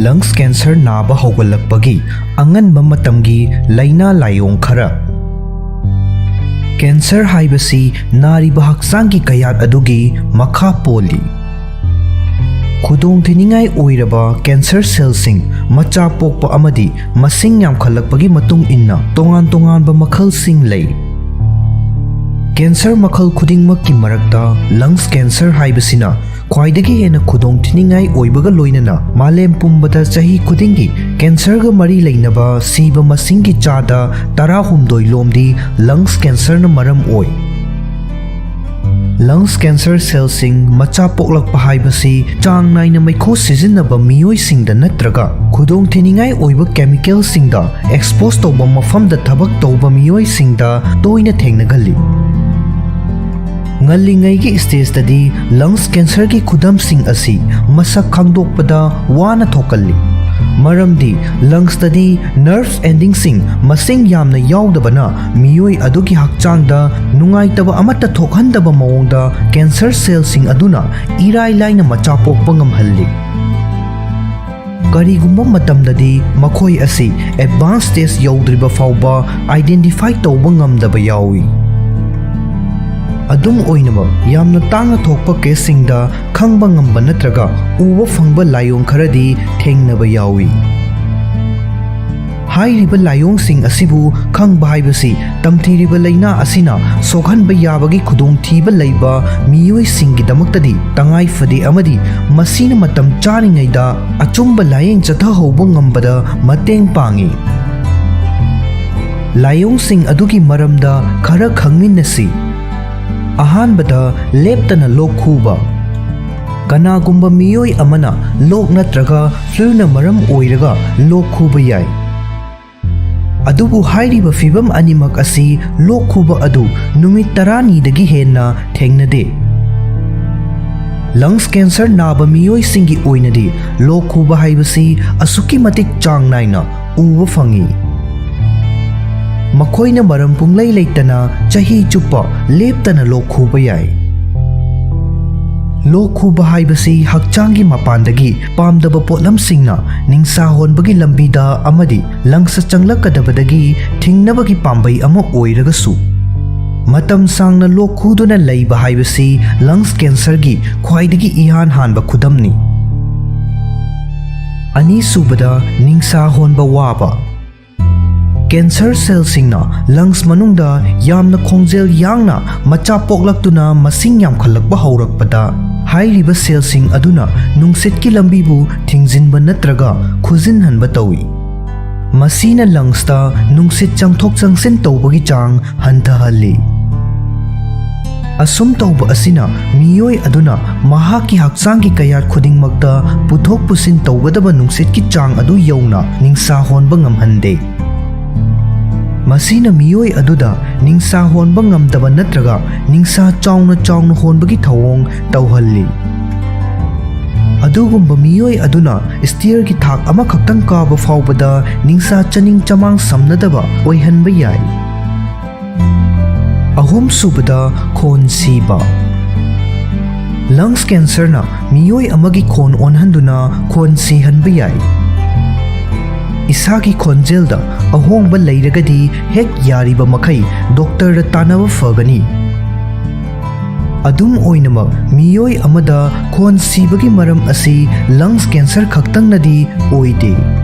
ꯂꯪꯁ ꯀꯦꯟꯁꯔ ꯅꯥꯕ ꯍꯧꯒꯠꯂꯛꯄꯒꯤ ꯑꯉꯟꯕ ꯃꯇꯝꯒꯤ ꯂꯥꯏꯅꯥ ꯂꯥꯏꯑꯣꯡ ꯈꯔ꯫ ꯀꯦꯟꯁꯔ ꯍꯥꯏꯕꯁꯤ ꯅꯥꯔꯤꯕ ꯍꯛꯆꯥꯡꯒꯤ ꯀꯌꯥꯠ ꯑꯗꯨꯒꯤ ꯃꯈꯥ ꯄꯣꯜꯂꯤ꯫ ꯈꯨꯗꯣꯡꯊꯤꯅꯤꯡꯉꯥꯏ ꯑꯣꯏꯔꯕ ꯀꯦꯟꯁꯔ ꯁꯦꯜꯁꯤꯡ ꯃꯆꯥ ꯄꯣꯛꯄ ꯑꯃꯗꯤ ꯃꯁꯤꯡ ꯌꯥꯝꯈꯠꯂꯛꯄꯒꯤ ꯃꯇꯨꯡ ꯏꯟꯅ ꯇꯣꯉꯥꯟ ꯇꯣꯉꯥꯟꯕ ꯃꯈꯜꯁꯤꯡ ꯂꯩ꯫ ꯀꯦꯟꯁꯔ ꯃꯈꯜ ꯈꯨꯗꯤꯡꯃꯛꯀꯤ ꯃꯔꯛꯇ ꯂꯪꯁ ꯀꯦꯟꯁꯔ ꯍꯥꯏꯕꯁꯤꯅ ꯈ꯭ꯋꯥꯏꯗꯒꯤ ꯍꯦꯟꯅ ꯈꯨꯗꯣꯡꯊꯤꯅꯤꯡꯉꯥꯏ ꯑꯣꯏꯕꯒ ꯂꯣꯏꯅꯅ ꯃꯥꯂꯦꯝ ꯄꯨꯝꯕꯗ ꯆꯍꯤ ꯈꯨꯗꯤꯡꯒꯤ ꯀꯦꯟꯁꯔꯒ ꯃꯔꯤ ꯂꯩꯅꯕ ꯁꯤꯕ ꯃꯁꯤꯡꯒꯤ ꯆꯥꯗ ꯇꯔꯥꯍꯨꯝꯗꯣꯏ ꯂꯣꯝꯗꯤ ꯂꯪꯁ ꯀꯦꯟꯁꯔꯅ ꯃꯔꯝ ꯑꯣꯏ꯫ ꯂꯪꯁ ꯀꯦꯟꯁꯔ ꯁꯦꯜꯁꯤꯡ ꯃꯆꯥ ꯄꯣꯛꯂꯛꯄ ꯍꯥꯏꯕꯁꯤ ꯆꯥꯡ ꯅꯥꯏꯅ ꯃꯩꯈꯨ ꯁꯤꯖꯤꯟꯅꯕ ꯃꯤꯑꯣꯏꯁꯤꯡꯗ ꯅꯠꯇ꯭ꯔꯒ ꯈꯨꯗꯣꯡꯊꯤꯅꯤꯡꯉꯥꯏ ꯑꯣꯏꯕ ꯀꯦꯃꯤꯀꯦꯜꯁꯤꯡꯗ ꯑꯦꯛꯁꯄꯣꯖ ꯇꯧꯕ ꯃꯐꯝꯗ ꯊꯕꯛ ꯇꯧꯕ ꯃꯤꯑꯣꯏꯁꯤꯡꯗ ꯇꯣꯏꯅ ꯊꯦꯡꯅꯒꯜꯂꯤ꯫ ꯉꯜꯂꯤꯉꯩꯒꯤ ꯁ꯭ꯇꯦꯖꯇꯗꯤ ꯂꯪꯁ ꯀꯦꯟꯁꯔꯒꯤ ꯈꯨꯗꯝꯁꯤꯡ ꯑꯁꯤ ꯃꯁꯛ ꯈꯪꯗꯣꯛꯄꯗ ꯋꯥꯅ ꯊꯣꯛꯀꯜꯂꯤ, ꯃꯔꯝꯗꯤ ꯂꯪꯁꯇꯗꯤ ꯅꯔꯚ ꯑꯦꯟꯗꯤꯡꯁꯤꯡ ꯃꯁꯤꯡ ꯌꯥꯝꯅ ꯌꯥꯎꯗꯕꯅ ꯃꯤꯑꯣꯏ ꯑꯗꯨꯒꯤ ꯍꯛꯆꯥꯡꯗ ꯅꯨꯡꯉꯥꯏꯇꯕ ꯑꯃꯠꯇ ꯊꯣꯛꯍꯟꯗꯕ ꯃꯑꯣꯡꯗ ꯀꯦꯟꯁꯔ ꯁꯦꯜꯁꯤꯡ ꯑꯗꯨꯅ ꯏꯔꯥꯏ ꯂꯥꯏꯅ ꯃꯆꯥ ꯄꯣꯛꯄ ꯉꯝꯍꯜꯂꯤ꯫ ꯀꯔꯤꯒꯨꯝꯕ ꯃꯇꯝꯗꯗꯤ ꯃꯈꯣꯏ ꯑꯁꯤ ꯑꯦꯗꯚꯥꯟꯁ ꯁ꯭ꯇꯦꯖ ꯌꯧꯗ꯭ꯔꯤꯕ ꯐꯥꯎꯕ ꯑꯥꯏꯗꯦꯟꯇꯤꯐꯥꯏ ꯇꯧꯕ ꯉꯝꯗꯕ ꯌꯥꯎꯏ꯫ ꯑꯗꯨꯝ ꯑꯣꯏꯅꯃꯛ, ꯌꯥꯝꯅ ꯇꯥꯡꯅ ꯊꯣꯛꯄ ꯀꯦꯁꯁꯤꯡꯗ ꯈꯪꯕ ꯉꯝꯕ ꯅꯠꯇ꯭ꯔꯒ ꯎꯕ ꯐꯪꯕ ꯂꯥꯏꯑꯣꯡ ꯈꯔꯗꯤ ꯊꯦꯡꯅꯕ ꯌꯥꯎꯏ꯫ ꯍꯥꯏꯔꯤꯕ ꯂꯥꯏꯑꯣꯡꯁꯤꯡ ꯑꯁꯤꯕꯨ ꯈꯪꯕ ꯍꯥꯏꯕꯁꯤ ꯇꯝꯊꯤꯔꯤꯕ ꯂꯥꯏꯅꯥ ꯑꯁꯤꯅ ꯁꯣꯛꯍꯟꯕ ꯌꯥꯕꯒꯤ ꯈꯨꯗꯣꯡꯊꯤꯕ ꯂꯩꯕ ꯃꯤꯑꯣꯏꯁꯤꯡꯒꯤꯗꯃꯛꯇꯗꯤ ꯇꯉꯥꯏ ꯐꯗꯦ ꯑꯃꯗꯤ ꯃꯁꯤꯅ ꯃꯇꯝ ꯆꯥꯔꯤꯉꯩꯗ ꯑꯆꯨꯝꯕ ꯂꯥꯌꯦꯡ ꯆꯠꯊꯍꯧꯕ ꯉꯝꯕꯗ ꯃꯇꯦꯡ ꯄꯥꯡꯏ꯫ ꯂꯥꯏꯑꯣꯡꯁꯤꯡ ꯑꯗꯨꯒꯤ ꯃꯔꯝꯗ ꯈꯔ ꯈꯪꯃꯤꯟꯅꯁꯤ꯫ ꯑꯍꯥꯟꯕꯗ, ꯂꯦꯞꯇꯅ ꯂꯣꯛ ꯈꯨꯕ꯫ ꯀꯅꯥꯒꯨꯝꯕ ꯃꯤꯑꯣꯏ ꯑꯃꯅ ꯂꯣꯛ ꯅꯠꯇ꯭ꯔꯒ ꯐ꯭ꯂꯨꯅ ꯃꯔꯝ ꯑꯣꯏꯔꯒ ꯂꯣꯛ ꯈꯨꯕ ꯌꯥꯏ꯫ ꯑꯗꯨꯕꯨ ꯍꯥꯏꯔꯤꯕ ꯐꯤꯚꯝ ꯑꯅꯤꯃꯛ ꯑꯁꯤ ꯂꯣꯛ ꯈꯨꯕ ꯑꯗꯨ ꯅꯨꯃꯤꯠ ꯇꯔꯥꯅꯤꯗꯒꯤ ꯍꯦꯟꯅ ꯊꯦꯡꯅꯗꯦ꯫ ꯂꯪꯁ ꯀꯦꯟꯁꯔ ꯅꯥꯕ ꯃꯤꯑꯣꯏꯁꯤꯡꯒꯤ ꯑꯣꯏꯅꯗꯤ ꯂꯣꯛ ꯈꯨꯕ ꯍꯥꯏꯕꯁꯤ ꯑꯁꯨꯛꯀꯤ ꯃꯇꯤꯛ ꯆꯥꯡ ꯅꯥꯏꯅ ꯎꯕ ꯐꯪꯏ꯫ ꯃꯈꯣꯏꯅ ꯃꯔꯝ ꯄꯨꯡꯂꯩ ꯂꯩꯇꯅ ꯆꯍꯤ ꯆꯨꯞꯄ ꯂꯦꯞꯇꯅ ꯂꯣꯛ ꯈꯨꯕ ꯌꯥꯏ꯫ ꯂꯣꯛ ꯈꯨꯕ ꯍꯥꯏꯕꯁꯤ ꯍꯛꯆꯥꯡꯒꯤ ꯃꯄꯥꯟꯗꯒꯤ ꯄꯥꯝꯗꯕ ꯄꯣꯠꯂꯝꯁꯤꯡꯅ ꯅꯤꯡꯁꯥ ꯍꯣꯟꯕꯒꯤ ꯂꯝꯕꯤꯗ ꯑꯃꯗꯤ ꯂꯪꯁꯇ ꯆꯪꯂꯛꯀꯗꯕꯗꯒꯤ ꯊꯤꯡꯅꯕꯒꯤ ꯄꯥꯝꯕꯩ ꯑꯃ ꯑꯣꯏꯔꯒꯁꯨ, ꯃꯇꯝ ꯁꯥꯡꯅ ꯂꯣꯛ ꯈꯨꯗꯨꯅ ꯂꯩꯕ ꯍꯥꯏꯕꯁꯤ ꯂꯪꯁ ꯀꯦꯟꯁꯔꯒꯤ ꯈ꯭ꯋꯥꯏꯗꯒꯤ ꯏꯍꯥꯟ ꯍꯥꯟꯕ ꯈꯨꯗꯝꯅꯤ꯫ ꯑꯅꯤꯁꯨꯕꯗ, ꯅꯤꯡꯁꯥ ꯍꯣꯟꯕ ꯋꯥꯕ꯫ ꯀꯦꯟꯁꯔ ꯁꯦꯜꯁꯤꯡꯅ ꯂꯪꯁ ꯃꯅꯨꯡꯗ ꯌꯥꯝꯅ ꯈꯣꯡꯖꯦꯜ ꯌꯥꯡꯅ ꯃꯆꯥ ꯄꯣꯛꯂꯛꯇꯨꯅ ꯃꯁꯤꯡ ꯌꯥꯝꯈꯠꯂꯛꯄ ꯍꯧꯔꯛꯄꯗ, ꯍꯥꯏꯔꯤꯕ ꯁꯦꯜꯁꯤꯡ ꯑꯗꯨꯅ ꯅꯨꯡꯁꯤꯠꯀꯤ ꯂꯝꯕꯤꯕꯨ ꯊꯤꯡꯖꯤꯟꯕ ꯅꯠꯇ꯭ꯔꯒ ꯈꯨꯖꯤꯟꯍꯟꯕ ꯇꯧꯏ꯫ ꯃꯁꯤꯅ ꯂꯪꯁꯇ ꯅꯨꯡꯁꯤꯠ ꯆꯪꯊꯣꯛ ꯆꯪꯁꯤꯟ ꯇꯧꯕꯒꯤ ꯆꯥꯡ ꯍꯟꯊꯍꯜꯂꯤ꯫ ꯑꯁꯨꯝ ꯇꯧꯕ ꯑꯁꯤꯅ ꯃꯤꯑꯣꯏ ꯑꯗꯨꯅ ꯃꯍꯥꯛꯀꯤ ꯍꯛꯆꯥꯡꯒꯤ ꯀꯌꯥꯠ ꯈꯨꯗꯤꯡꯃꯛꯇ ꯄꯨꯊꯣꯛ ꯄꯨꯁꯤꯟ ꯇꯧꯒꯗꯕ ꯅꯨꯡꯁꯤꯠꯀꯤ ꯆꯥꯡ ꯑꯗꯨ ꯌꯧꯅ ꯅꯤꯡꯁꯥ ꯍꯣꯟꯕ ꯉꯝꯍꯟꯗꯦ꯫ ꯃꯁꯤꯅ ꯃꯤꯑꯣꯏ ꯑꯗꯨꯗ ꯅꯤꯡꯁꯥ ꯍꯣꯟꯕ ꯉꯝꯗꯕ ꯅꯠꯇ꯭ꯔꯒ ꯅꯤꯡꯁꯥ ꯆꯥꯎꯅ ꯆꯥꯎꯅ ꯍꯣꯟꯕꯒꯤ ꯊꯧꯑꯣꯡ ꯇꯧꯍꯜꯂꯤ꯫ ꯑꯗꯨꯒꯨꯝꯕ ꯃꯤꯑꯣꯏ ꯑꯗꯨꯅ ꯁ꯭ꯇꯤꯌꯔꯒꯤ ꯊꯥꯛ ꯑꯃꯈꯛꯇꯪ ꯀꯥꯕ ꯐꯥꯎꯕꯗ ꯅꯤꯡꯁꯥ ꯆꯅꯤꯡ ꯆꯃꯥꯡ ꯁꯝꯅꯗꯕ ꯑꯣꯏꯍꯟꯕ ꯌꯥꯏ꯫ ꯑꯍꯨꯝꯁꯨꯕꯗ, ꯈꯣꯟ ꯁꯤꯕ꯫ ꯂꯪꯁ ꯀꯦꯟꯁꯔꯅ ꯃꯤꯑꯣꯏ ꯑꯃꯒꯤ ꯈꯣꯟ ꯑꯣꯟꯍꯟꯗꯨꯅ ꯈꯣꯟ ꯁꯤꯍꯟꯕ ꯌꯥꯏ꯫ ꯏꯁꯥꯒꯤ ꯈꯣꯟꯖꯦꯜꯗ ꯑꯍꯣꯡꯕ ꯂꯩꯔꯒꯗꯤ ꯍꯦꯛ ꯌꯥꯔꯤꯕ ꯃꯈꯩ ꯗꯣꯛꯇꯔꯗ ꯇꯥꯟꯅꯕ ꯐꯒꯅꯤ꯫ ꯑꯗꯨꯝ ꯑꯣꯏꯅꯃꯛ, ꯃꯤꯑꯣꯏ ꯑꯃꯗ ꯈꯣꯟ ꯁꯤꯕꯒꯤ ꯃꯔꯝ ꯑꯁꯤ ꯂꯪꯁ ꯀꯦꯟꯁꯔ ꯈꯛꯇꯪꯅꯗꯤ ꯑꯣꯏꯗꯦ꯫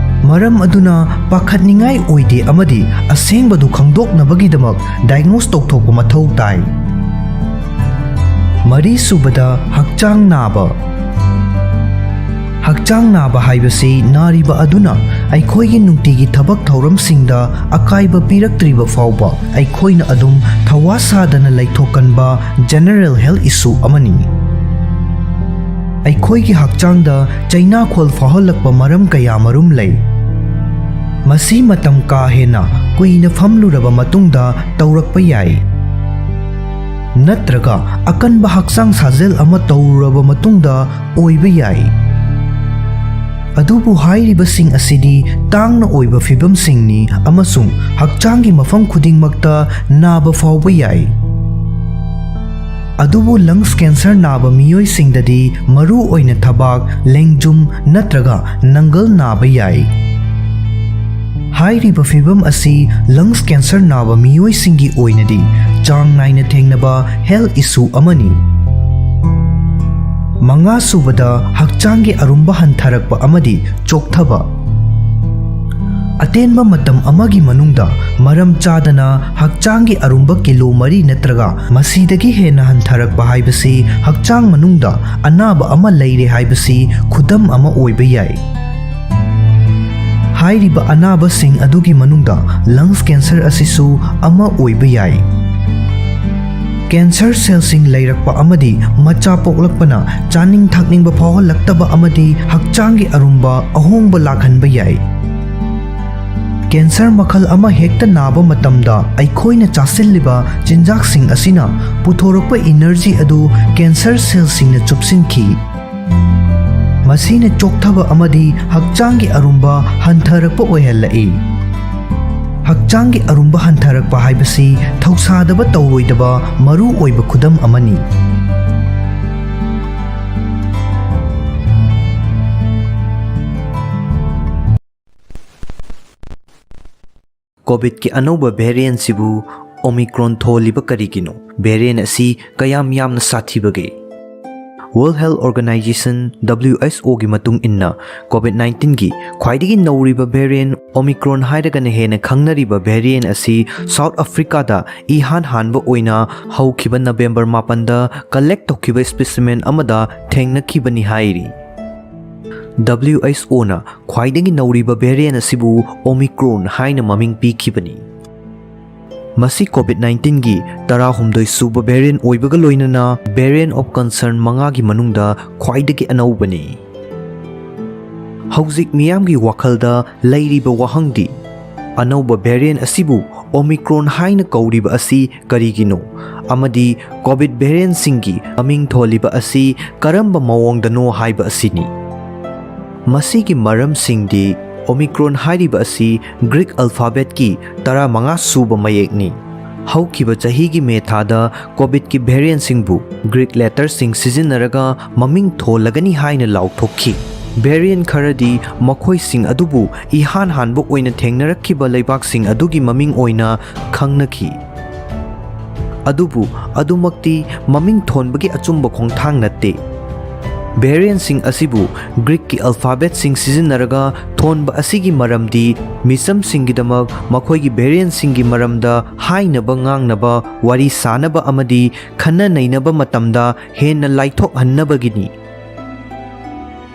ꯃꯔꯝ ꯑꯗꯨꯅ ꯄꯥꯈꯠꯅꯤꯡꯉꯥꯏ ꯑꯣꯏꯗꯦ ꯑꯃꯗꯤ ꯑꯁꯦꯡꯕꯗꯨ ꯈꯪꯗꯣꯛꯅꯕꯒꯤꯗꯃꯛ ꯗꯥꯏꯒꯅꯣꯁ ꯇꯧꯊꯣꯛꯄ ꯃꯊꯧ ꯇꯥꯏ꯫ ꯃꯔꯤꯁꯨꯕꯗ, ꯍꯛꯆꯥꯡ ꯅꯥꯕ꯫ ꯍꯛꯆꯥꯡ ꯅꯥꯕ ꯍꯥꯏꯕꯁꯤ ꯅꯥꯔꯤꯕ ꯑꯗꯨꯅ ꯑꯩꯈꯣꯏꯒꯤ ꯅꯨꯡꯇꯤꯒꯤ ꯊꯕꯛ ꯊꯧꯔꯝꯁꯤꯡꯗ ꯑꯀꯥꯏꯕ ꯄꯤꯔꯛꯇ꯭ꯔꯤꯕ ꯐꯥꯎꯕ ꯑꯩꯈꯣꯏꯅ ꯑꯗꯨꯝ ꯊꯋꯥ ꯁꯥꯗꯅ ꯂꯩꯊꯣꯛꯀꯟꯕ ꯖꯦꯅꯔꯦꯜ ꯍꯦꯜꯊ ꯏꯁꯨ ꯑꯃꯅꯤ꯫ ꯑꯩꯈꯣꯏꯒꯤ ꯍꯛꯆꯥꯡꯗ ꯆꯩꯅꯥꯈꯣꯜ ꯐꯥꯎꯍꯜꯂꯛꯄ ꯃꯔꯝ ꯀꯌꯥ ꯃꯔꯨꯝ ꯂꯩ꯫ ꯃꯁꯤ ꯃꯇꯝ ꯀꯥ ꯍꯦꯟꯅ ꯀꯨꯏꯅ ꯐꯝꯂꯨꯔꯕ ꯃꯇꯨꯡꯗ ꯇꯧꯔꯛꯄ ꯌꯥꯏ, ꯅꯠꯇ꯭ꯔꯒ ꯑꯀꯟꯕ ꯍꯛꯆꯥꯡ ꯁꯥꯖꯦꯜ ꯑꯃ ꯇꯧꯔꯨꯔꯕ ꯃꯇꯨꯡꯗ ꯑꯣꯏꯕ ꯌꯥꯏ꯫ ꯑꯗꯨꯕꯨ ꯍꯥꯏꯔꯤꯕꯁꯤꯡ ꯑꯁꯤꯗꯤ ꯇꯥꯡꯅ ꯑꯣꯏꯕ ꯐꯤꯚꯝꯁꯤꯡꯅꯤ ꯑꯃꯁꯨꯡ ꯍꯛꯆꯥꯡꯒꯤ ꯃꯐꯝ ꯈꯨꯗꯤꯡꯃꯛꯇ ꯅꯥꯕ ꯐꯥꯎꯕ ꯌꯥꯏ꯫ ꯑꯗꯨꯕꯨ ꯂꯪꯁ ꯀꯦꯟꯁꯔ ꯅꯥꯕ ꯃꯤꯑꯣꯏꯁꯤꯡꯗꯗꯤ ꯃꯔꯨ ꯑꯣꯏꯅ ꯊꯕꯥꯛ, ꯂꯦꯡꯖꯨꯝ ꯅꯠꯇ꯭ꯔꯒ ꯅꯪꯒꯜ ꯅꯥꯕ ꯌꯥꯏ꯫ ꯍꯥꯏꯔꯤꯕ ꯐꯤꯚꯝ ꯑꯁꯤ ꯂꯪꯁ ꯀꯦꯟꯁꯔ ꯅꯥꯕ ꯃꯤꯑꯣꯏꯁꯤꯡꯒꯤ ꯑꯣꯏꯅꯗꯤ ꯆꯥꯡ ꯅꯥꯏꯅ ꯊꯦꯡꯅꯕ ꯍꯦꯜꯊ ꯏꯁꯨ ꯑꯃꯅꯤ꯫ ꯃꯉꯥꯁꯨꯕꯗ, ꯍꯛꯆꯥꯡꯒꯤ ꯑꯔꯨꯝꯕ ꯍꯟꯊꯔꯛꯄ ꯑꯃꯗꯤ ꯆꯣꯛꯊꯕ꯫ ꯑꯇꯦꯟꯕ ꯃꯇꯝ ꯑꯃꯒꯤ ꯃꯅꯨꯡꯗ ꯃꯔꯝ ꯆꯥꯗꯅ ꯍꯛꯆꯥꯡꯒꯤ ꯑꯔꯨꯝꯕ ꯀꯤꯂꯣ ꯃꯔꯤ ꯅꯠꯇ꯭ꯔꯒ ꯃꯁꯤꯗꯒꯤ ꯍꯦꯟꯅ ꯍꯟꯊꯔꯛꯄ ꯍꯥꯏꯕꯁꯤ ꯍꯛꯆꯥꯡ ꯃꯅꯨꯡꯗ ꯑꯅꯥꯕ ꯑꯃ ꯂꯩꯔꯦ ꯍꯥꯏꯕꯁꯤ ꯈꯨꯗꯝ ꯑꯃ ꯑꯣꯏꯕ ꯌꯥꯏ꯫ ꯍꯥꯏꯔꯤꯕ ꯑꯅꯥꯕꯁꯤꯡ ꯑꯗꯨꯒꯤ ꯃꯅꯨꯡꯗ ꯂꯪꯁ ꯀꯦꯟꯁꯔ ꯑꯁꯤꯁꯨ ꯑꯃ ꯑꯣꯏꯕ ꯌꯥꯏ꯫ ꯀꯦꯟꯁꯔ ꯁꯦꯜꯁꯤꯡ ꯂꯩꯔꯛꯄ ꯑꯃꯗꯤ ꯃꯆꯥ ꯄꯣꯛꯂꯛꯄꯅ ꯆꯥꯅꯤꯡ ꯊꯛꯅꯤꯡꯕ ꯐꯥꯎꯍꯜꯂꯛꯇꯕ ꯑꯃꯗꯤ ꯍꯛꯆꯥꯡꯒꯤ ꯑꯔꯨꯝꯕ ꯑꯍꯣꯡꯕ ꯂꯥꯛꯍꯟꯕ ꯌꯥꯏ꯫ ꯀꯦꯟꯁꯔ ꯃꯈꯜ ꯑꯃ ꯍꯦꯛꯇ ꯅꯥꯕ ꯃꯇꯝꯗ ꯑꯩꯈꯣꯏꯅ ꯆꯥꯁꯤꯜꯂꯤꯕ ꯆꯤꯟꯖꯥꯛꯁꯤꯡ ꯑꯁꯤꯅ ꯄꯨꯊꯣꯔꯛꯄ ꯏꯅꯔꯖꯤ ꯑꯗꯨ ꯀꯦꯟꯁꯔ ꯁꯦꯜꯁꯤꯡꯅ ꯆꯨꯞꯁꯤꯟꯈꯤ꯫ ꯃꯁꯤꯅ ꯆꯣꯛꯊꯕ ꯑꯃꯗꯤ ꯍꯛꯆꯥꯡꯒꯤ ꯑꯔꯨꯝꯕ ꯍꯟꯊꯔꯛꯄ ꯑꯣꯏꯍꯜꯂꯛꯏ꯫ ꯍꯛꯆꯥꯡꯒꯤ ꯑꯔꯨꯝꯕ ꯍꯟꯊꯔꯛꯄ ꯍꯥꯏꯕꯁꯤ ꯊꯧꯁꯥꯗꯕ ꯇꯧꯔꯣꯏꯗꯕ ꯃꯔꯨ ꯑꯣꯏꯕ ꯈꯨꯗꯝ ꯑꯃꯅꯤ꯫ ꯀꯣꯚꯤꯗꯀꯤ ꯑꯅꯧꯕ ꯚꯦꯔꯤꯌꯦꯟꯠꯁꯤꯕꯨ ꯑꯣꯃꯤꯀ꯭ꯔꯣꯟ ꯊꯣꯜꯂꯤꯕ ꯀꯔꯤꯒꯤꯅꯣ? ꯚꯦꯔꯤꯌꯦꯟꯠ ꯑꯁꯤ ꯀꯌꯥꯝ ꯌꯥꯝꯅ ꯁꯥꯊꯤꯕꯒꯦ? World Health Organization, W H O ꯒꯤ ꯃꯇꯨꯡ ꯏꯟꯅ, ꯀꯣꯚꯤꯗ ꯅꯥꯏꯟꯇꯤꯟꯒꯤ ꯈ꯭ꯋꯥꯏꯗꯒꯤ ꯅꯧꯔꯤꯕ ꯚꯦꯔꯤꯌꯦꯟꯠ ꯑꯣꯃꯤꯀ꯭ꯔꯣꯟ ꯍꯥꯏꯔꯒꯅ ꯍꯦꯟꯅ ꯈꯪꯅꯔꯤꯕ ꯚꯦꯔꯤꯌꯦꯟꯠ ꯑꯁꯤ ꯁꯥꯎꯊ ꯑꯐ꯭ꯔꯤꯀꯥꯗ ꯏꯍꯥꯟ ꯍꯥꯟꯕ ꯑꯣꯏꯅ ꯍꯧꯈꯤꯕ ꯅꯕꯦꯝꯕꯔ ꯃꯥꯄꯟꯗ ꯀꯂꯦꯛ ꯇꯧꯈꯤꯕ ꯁ꯭ꯄꯦꯁꯤꯃꯦꯟ ꯑꯃꯗ ꯊꯦꯡꯅꯈꯤꯕꯅꯤ ꯍꯥꯏꯔꯤ꯫ W H O ꯅ ꯈ꯭ꯋꯥꯏꯗꯒꯤ ꯅꯧꯔꯤꯕ ꯚꯦꯔꯤꯌꯦꯟꯠ ꯑꯁꯤꯕꯨ ꯑꯣꯃꯤꯀ꯭ꯔꯣꯟ ꯍꯥꯏꯅ ꯃꯃꯤꯡ ꯄꯤꯈꯤꯕꯅꯤ꯫ ꯃꯁꯤ ꯀꯣꯚꯤꯗ ꯅꯥꯏꯟꯇꯤꯟꯒꯤ ꯇꯔꯥꯍꯨꯝꯗꯣꯏ ꯁꯨꯕ ꯚꯦꯔꯤꯌꯦꯟꯠ ꯑꯣꯏꯕꯒ ꯂꯣꯏꯅꯅ variant of concern ꯃꯉꯥꯒꯤ ꯃꯅꯨꯡꯗ ꯈ꯭ꯋꯥꯏꯗꯒꯤ ꯑꯅꯧꯕꯅꯤ꯫ ꯍꯧꯖꯤꯛ ꯃꯤꯌꯥꯝꯒꯤ ꯋꯥꯈꯜꯗ ꯂꯩꯔꯤꯕ ꯋꯥꯍꯪꯗꯤ, ꯑꯅꯧꯕ variant ꯑꯁꯤꯕꯨ Omicron ꯍꯥꯏꯅ ꯀꯧꯔꯤꯕ ꯑꯁꯤ ꯀꯔꯤꯒꯤꯅꯣ? ꯑꯃꯗꯤ COVID variantꯁꯤꯡꯒꯤ ꯃꯃꯤꯡ ꯊꯣꯜꯂꯤꯕ ꯑꯁꯤ ꯀꯔꯝꯕ ꯃꯑꯣꯡꯗꯅꯣ ꯍꯥꯏꯕ ꯑꯁꯤꯅꯤ꯫ ꯃꯁꯤꯒꯤ ꯃꯔꯝꯁꯤꯡꯗꯤ, Omicron ꯍꯥꯏꯔꯤꯕ ꯑꯁꯤ Greek alphabetꯀꯤ ꯇꯔꯥꯃꯉꯥ ꯁꯨꯕ ꯃꯌꯦꯛꯅꯤ꯫ ꯍꯧꯈꯤꯕ ꯆꯍꯤꯒꯤ ꯃꯦ ꯊꯥꯗ COVIDꯀꯤ variantꯁꯤꯡꯕꯨ Greek letterꯁꯤꯡ ꯁꯤꯖꯤꯟꯅꯔꯒ ꯃꯃꯤꯡ ꯊꯣꯜꯂꯒꯅꯤ ꯍꯥꯏꯅ ꯂꯥꯎꯊꯣꯛꯈꯤ꯫ Variant ꯈꯔꯗꯤ ꯃꯈꯣꯏꯁꯤꯡ ꯑꯗꯨꯕꯨ ꯏꯍꯥꯟ ꯍꯥꯟꯕ ꯑꯣꯏꯅ ꯊꯦꯡꯅꯔꯛꯈꯤꯕ ꯂꯩꯕꯥꯛꯁꯤꯡ ꯑꯗꯨꯒꯤ ꯃꯃꯤꯡ ꯑꯣꯏꯅ ꯈꯪꯅꯈꯤ꯫ ꯑꯗꯨꯕꯨ ꯑꯗꯨꯃꯛꯇꯤ ꯃꯃꯤꯡ ꯊꯣꯟꯕꯒꯤ ꯑꯆꯨꯝꯕ ꯈꯣꯡꯊꯥꯡ ꯅꯠꯇꯦ꯫ Variantꯁꯤꯡ ꯑꯁꯤꯕꯨ Greekꯀꯤ alphabetꯁꯤꯡ ꯁꯤꯖꯤꯟꯅꯔꯒ ꯊꯣꯟꯕ ꯑꯁꯤꯒꯤ ꯃꯔꯝꯗꯤ, ꯃꯤꯆꯝꯁꯤꯡꯒꯤꯗꯃꯛ ꯃꯈꯣꯏꯒꯤ variantꯁꯤꯡꯒꯤ ꯃꯔꯝꯗ ꯍꯥꯏꯅꯕ, ꯉꯥꯡꯅꯕ, ꯋꯥꯔꯤ ꯁꯥꯅꯕ ꯑꯃꯗꯤ ꯈꯟꯅ ꯅꯩꯅꯕ ꯃꯇꯝꯗ ꯍꯦꯟꯅ ꯂꯥꯏꯊꯣꯛꯍꯟꯅꯕꯒꯤꯅꯤ꯫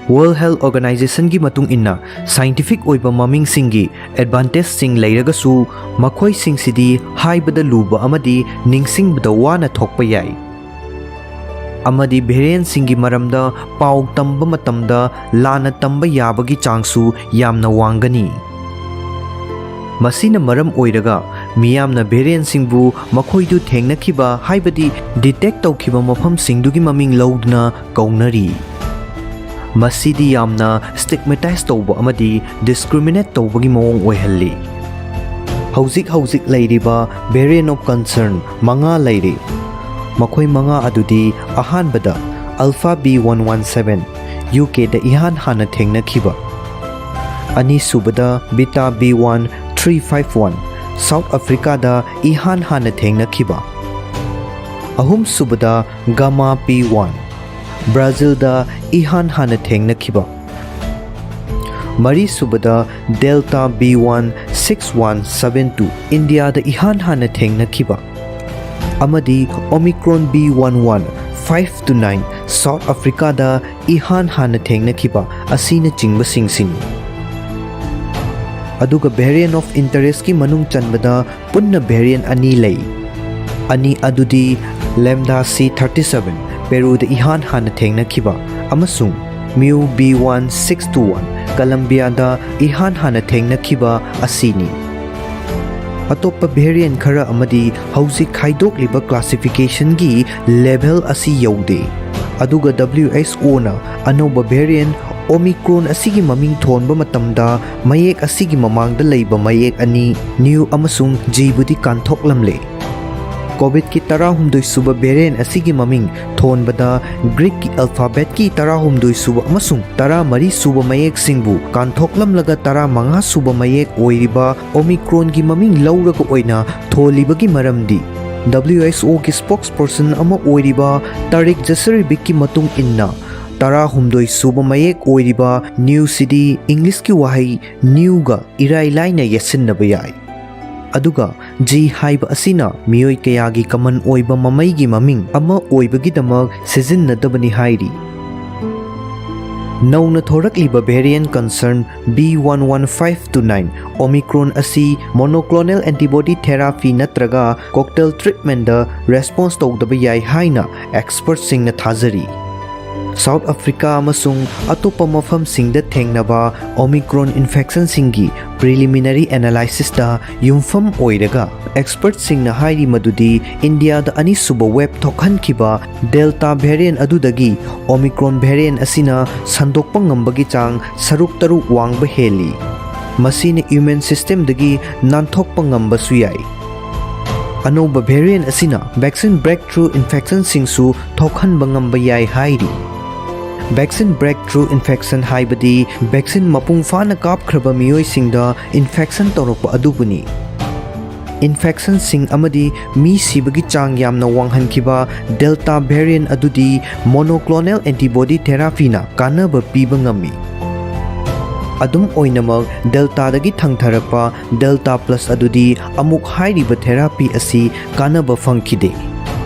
World Health Organizationꯒꯤ ꯃꯇꯨꯡ ꯏꯟꯅ, scientific ꯑꯣꯏꯕ ꯃꯃꯤꯡꯁꯤꯡꯒꯤ advantageꯁꯤꯡ ꯂꯩꯔꯒꯁꯨ, ꯃꯈꯣꯏꯁꯤꯡꯁꯤꯗꯤ ꯍꯥꯏꯕꯗ ꯂꯨꯕ ꯑꯃꯗꯤ ꯅꯤꯡꯁꯤꯡꯕꯗ ꯋꯥꯅ ꯊꯣꯛꯄ ꯌꯥꯏ꯫ ꯑꯃꯗꯤ variantꯁꯤꯡꯒꯤ ꯃꯔꯝꯗ ꯄꯥꯎ ꯇꯝꯕ ꯃꯇꯝꯗ ꯂꯥꯟꯅ ꯇꯝꯕ ꯌꯥꯕꯒꯤ ꯆꯥꯡꯁꯨ ꯌꯥꯝꯅ ꯋꯥꯡꯒꯅꯤ꯫ ꯃꯁꯤꯅ ꯃꯔꯝ ꯑꯣꯏꯔꯒ, ꯃꯤꯌꯥꯝꯅ variantꯁꯤꯡꯕꯨ ꯃꯈꯣꯏꯗꯨ ꯊꯦꯡꯅꯈꯤꯕ, ꯍꯥꯏꯕꯗꯤ detect ꯇꯧꯈꯤꯕ ꯃꯐꯝꯁꯤꯡꯗꯨꯒꯤ ꯃꯃꯤꯡ ꯂꯧꯗꯨꯅ ꯀꯧꯅꯔꯤ꯫ ꯃꯁꯤꯗꯤ ꯌꯥꯝꯅ stigmatize ꯇꯧꯕ ꯑꯃꯗꯤ discriminate ꯇꯧꯕꯒꯤ ꯃꯑꯣꯡ ꯑꯣꯏꯍꯜꯂꯤ꯫ ꯍꯧꯖꯤꯛ ꯍꯧꯖꯤꯛ ꯂꯩꯔꯤꯕ variant of concern ꯃꯉꯥ ꯂꯩꯔꯤ꯫ ꯃꯈꯣꯏ ꯃꯉꯥ ꯑꯗꯨꯗꯤ, ꯑꯍꯥꯟꯕꯗ, Alpha B one one seven, UKꯗ ꯏꯍꯥꯟ ꯍꯥꯟꯅ ꯊꯦꯡꯅꯈꯤꯕ꯫ ꯑꯅꯤꯁꯨꯕꯗ, Beta B one three five one, South Africaꯗ ꯏꯍꯥꯟ ꯍꯥꯟꯅ ꯊꯦꯡꯅꯈꯤꯕ꯫ ꯑꯍꯨꯝꯁꯨꯕꯗ, Gamma P one, Brazilꯗ ꯏꯍꯥꯟ ꯍꯥꯟꯅ ꯊꯦꯡꯅꯈꯤꯕ꯫ ꯃꯔꯤꯁꯨꯕꯗ, Delta B one six one seven two, ꯏꯟꯗꯤꯌꯥꯗ ꯏꯍꯥꯟ ꯍꯥꯟꯅ ꯊꯦꯡꯅꯈꯤꯕ꯫ ꯑꯃꯗꯤ Omicron B one one five two nine, South Africaꯗ ꯏꯍꯥꯟ ꯍꯥꯟꯅ ꯊꯦꯡꯅꯈꯤꯕ ꯑꯁꯤꯅꯆꯤꯡꯕꯁꯤꯡꯁꯤꯅꯤ꯫ ꯑꯗꯨꯒ variant of interestꯀꯤ ꯃꯅꯨꯡ ꯆꯟꯕꯗ ꯄꯨꯟꯅ variant ꯑꯅꯤ ꯂꯩ꯫ ꯑꯅꯤ ꯑꯗꯨꯗꯤ, Lambda C thirty seven, Peruꯗ ꯏꯍꯥꯟ ꯍꯥꯟꯅ ꯊꯦꯡꯅꯈꯤꯕ, ꯑꯃꯁꯨꯡ Mu B one six two one, ꯀꯂꯝꯕꯤꯌꯥꯗ ꯏꯍꯥꯟ ꯍꯥꯟꯅ ꯊꯦꯡꯅꯈꯤꯕ ꯑꯁꯤꯅꯤ꯫ ꯑꯇꯣꯞꯄ variant ꯈꯔ ꯑꯃꯗꯤ ꯍꯧꯖꯤꯛ ꯈꯥꯏꯗꯣꯛꯂꯤꯕ classification ꯒꯤ level ꯑꯁꯤ ꯌꯧꯗꯦ꯫ ꯑꯗꯨꯒ W H O ꯅ ꯑꯅꯧꯕ variant Omicron ꯑꯁꯤꯒꯤ ꯃꯃꯤꯡ ꯊꯣꯟꯕ ꯃꯇꯝꯗ ꯃꯌꯦꯛ ꯑꯁꯤꯒꯤ ꯃꯃꯥꯡꯗ ꯂꯩꯕ ꯃꯌꯦꯛ ꯑꯅꯤ, new ꯑꯃꯁꯨꯡ G ꯕꯨꯗꯤ ꯀꯥꯟꯊꯣꯛꯂꯝꯂꯦ꯫ COVID ꯀꯤ ꯇꯔꯥꯍꯨꯝꯗꯣꯏ ꯁꯨꯕ variant ꯑꯁꯤꯒꯤ ꯃꯃꯤꯡ ꯊꯣꯟꯕꯗ Greek ꯀꯤ alphabet ꯀꯤ ꯇꯔꯥꯍꯨꯝꯗꯣꯏ ꯁꯨꯕ ꯑꯃꯁꯨꯡ ꯇꯔꯥꯃꯔꯤ ꯁꯨꯕ ꯃꯌꯦꯛꯁꯤꯡꯕꯨ ꯀꯥꯟꯊꯣꯛꯂꯝꯂꯒ ꯇꯔꯥꯃꯉꯥ ꯁꯨꯕ ꯃꯌꯦꯛ ꯑꯣꯏꯔꯤꯕ Omicron ꯒꯤ ꯃꯃꯤꯡ ꯂꯧꯔꯒ ꯑꯣꯏꯅ ꯊꯣꯜꯂꯤꯕꯒꯤ ꯃꯔꯝꯗꯤ W H O ꯒꯤ spokesperson ꯑꯃ ꯑꯣꯏꯔꯤꯕ ꯇꯥꯔꯤꯛ ꯖꯁꯔꯤꯕꯤꯛꯀꯤ ꯃꯇꯨꯡ ꯏꯟꯅ, ꯇꯔꯥꯍꯨꯝꯗꯣꯏ ꯁꯨꯕ ꯃꯌꯦꯛ ꯑꯣꯏꯔꯤꯕ new ꯁꯤꯗꯤ English ꯀꯤ ꯋꯥꯍꯩ new ꯒ ꯏꯔꯥꯏ ꯂꯥꯏꯅ ꯌꯦꯠꯁꯤꯟꯅꯕ ꯌꯥꯏ꯫ ꯑꯗꯨꯒ G ꯍꯥꯏꯕ ꯑꯁꯤꯅ ꯃꯤꯑꯣꯏ ꯀꯌꯥꯒꯤ common ꯑꯣꯏꯕ ꯃꯃꯩꯒꯤ ꯃꯃꯤꯡ ꯑꯃ ꯑꯣꯏꯕꯒꯤꯗꯃꯛ ꯁꯤꯖꯤꯟꯅꯗꯕꯅꯤ ꯍꯥꯏꯔꯤ꯫ ꯅꯧꯅ ꯊꯣꯔꯛꯂꯤꯕ variant concern B one one five two nine Omicron ꯑꯁꯤ monoclonal antibody therapy ꯅꯠꯇ꯭ꯔꯒ cocktail treatment ꯗ response ꯇꯧꯗꯕ ꯌꯥꯏ ꯍꯥꯏꯅ expert ꯁꯤꯡꯅ ꯊꯥꯖꯔꯤ꯫ South Africa ꯑꯃꯁꯨꯡ ꯑꯇꯣꯞꯄ ꯃꯐꯝꯁꯤꯡꯗ ꯊꯦꯡꯅꯕ Omicron infection ꯁꯤꯡꯒꯤ preliminary analysis ꯇ ꯌꯨꯝꯐꯝ ꯑꯣꯏꯔꯒ, expert ꯁꯤꯡꯅ ꯍꯥꯏꯔꯤ ꯃꯗꯨꯗꯤ ꯏꯟꯗꯤꯌꯥꯗ ꯑꯅꯤꯁꯨꯕ wave ꯊꯣꯛꯍꯟꯈꯤꯕ Delta variant ꯑꯗꯨꯗꯒꯤ Omicron variant ꯑꯁꯤꯅ ꯁꯟꯗꯣꯛꯄ ꯉꯝꯕꯒꯤ ꯆꯥꯡ ꯁꯔꯨꯛ ꯇꯔꯨꯛ ꯋꯥꯡꯕ ꯍꯦꯜꯂꯤ꯫ ꯃꯁꯤꯅ immune system ꯗꯒꯤ ꯅꯥꯟꯊꯣꯛꯄ ꯉꯝꯕꯁꯨ ꯌꯥꯏ꯫ ꯑꯅꯧꯕ variant ꯑꯁꯤꯅ vaccine breakthrough infection ꯁꯤꯡꯁꯨ ꯊꯣꯛꯍꯟꯕ ꯉꯝꯕ ꯌꯥꯏ ꯍꯥꯏꯔꯤ꯫ Vaccine breakthrough infection ꯍꯥꯏꯕꯗꯤ vaccine ꯃꯄꯨꯡ ꯐꯥꯅ ꯀꯥꯞꯈ꯭ꯔꯕ ꯃꯤꯑꯣꯏꯁꯤꯡꯗ infection ꯇꯧꯔꯛꯄ ꯑꯗꯨꯕꯨꯅꯤ꯫ Infection ꯁꯤꯡ ꯑꯃꯗꯤ ꯃꯤ ꯁꯤꯕꯒꯤ ꯆꯥꯡ ꯌꯥꯝꯅ ꯋꯥꯡꯍꯟꯈꯤꯕ Delta variant ꯑꯗꯨꯗꯤ monoclonal antibody therapy ꯅ ꯀꯥꯟꯅꯕ ꯄꯤꯕ ꯉꯝꯃꯤ꯫ ꯑꯗꯨꯝ ꯑꯣꯏꯅꯃꯛ, Delta ꯗꯒꯤ ꯊꯪꯊꯔꯛꯄ Delta Plus ꯑꯗꯨꯗꯤ ꯑꯃꯨꯛ ꯍꯥꯏꯔꯤꯕ therapy ꯑꯁꯤ ꯀꯥꯟꯅꯕ ꯐꯪꯈꯤꯗꯦ꯫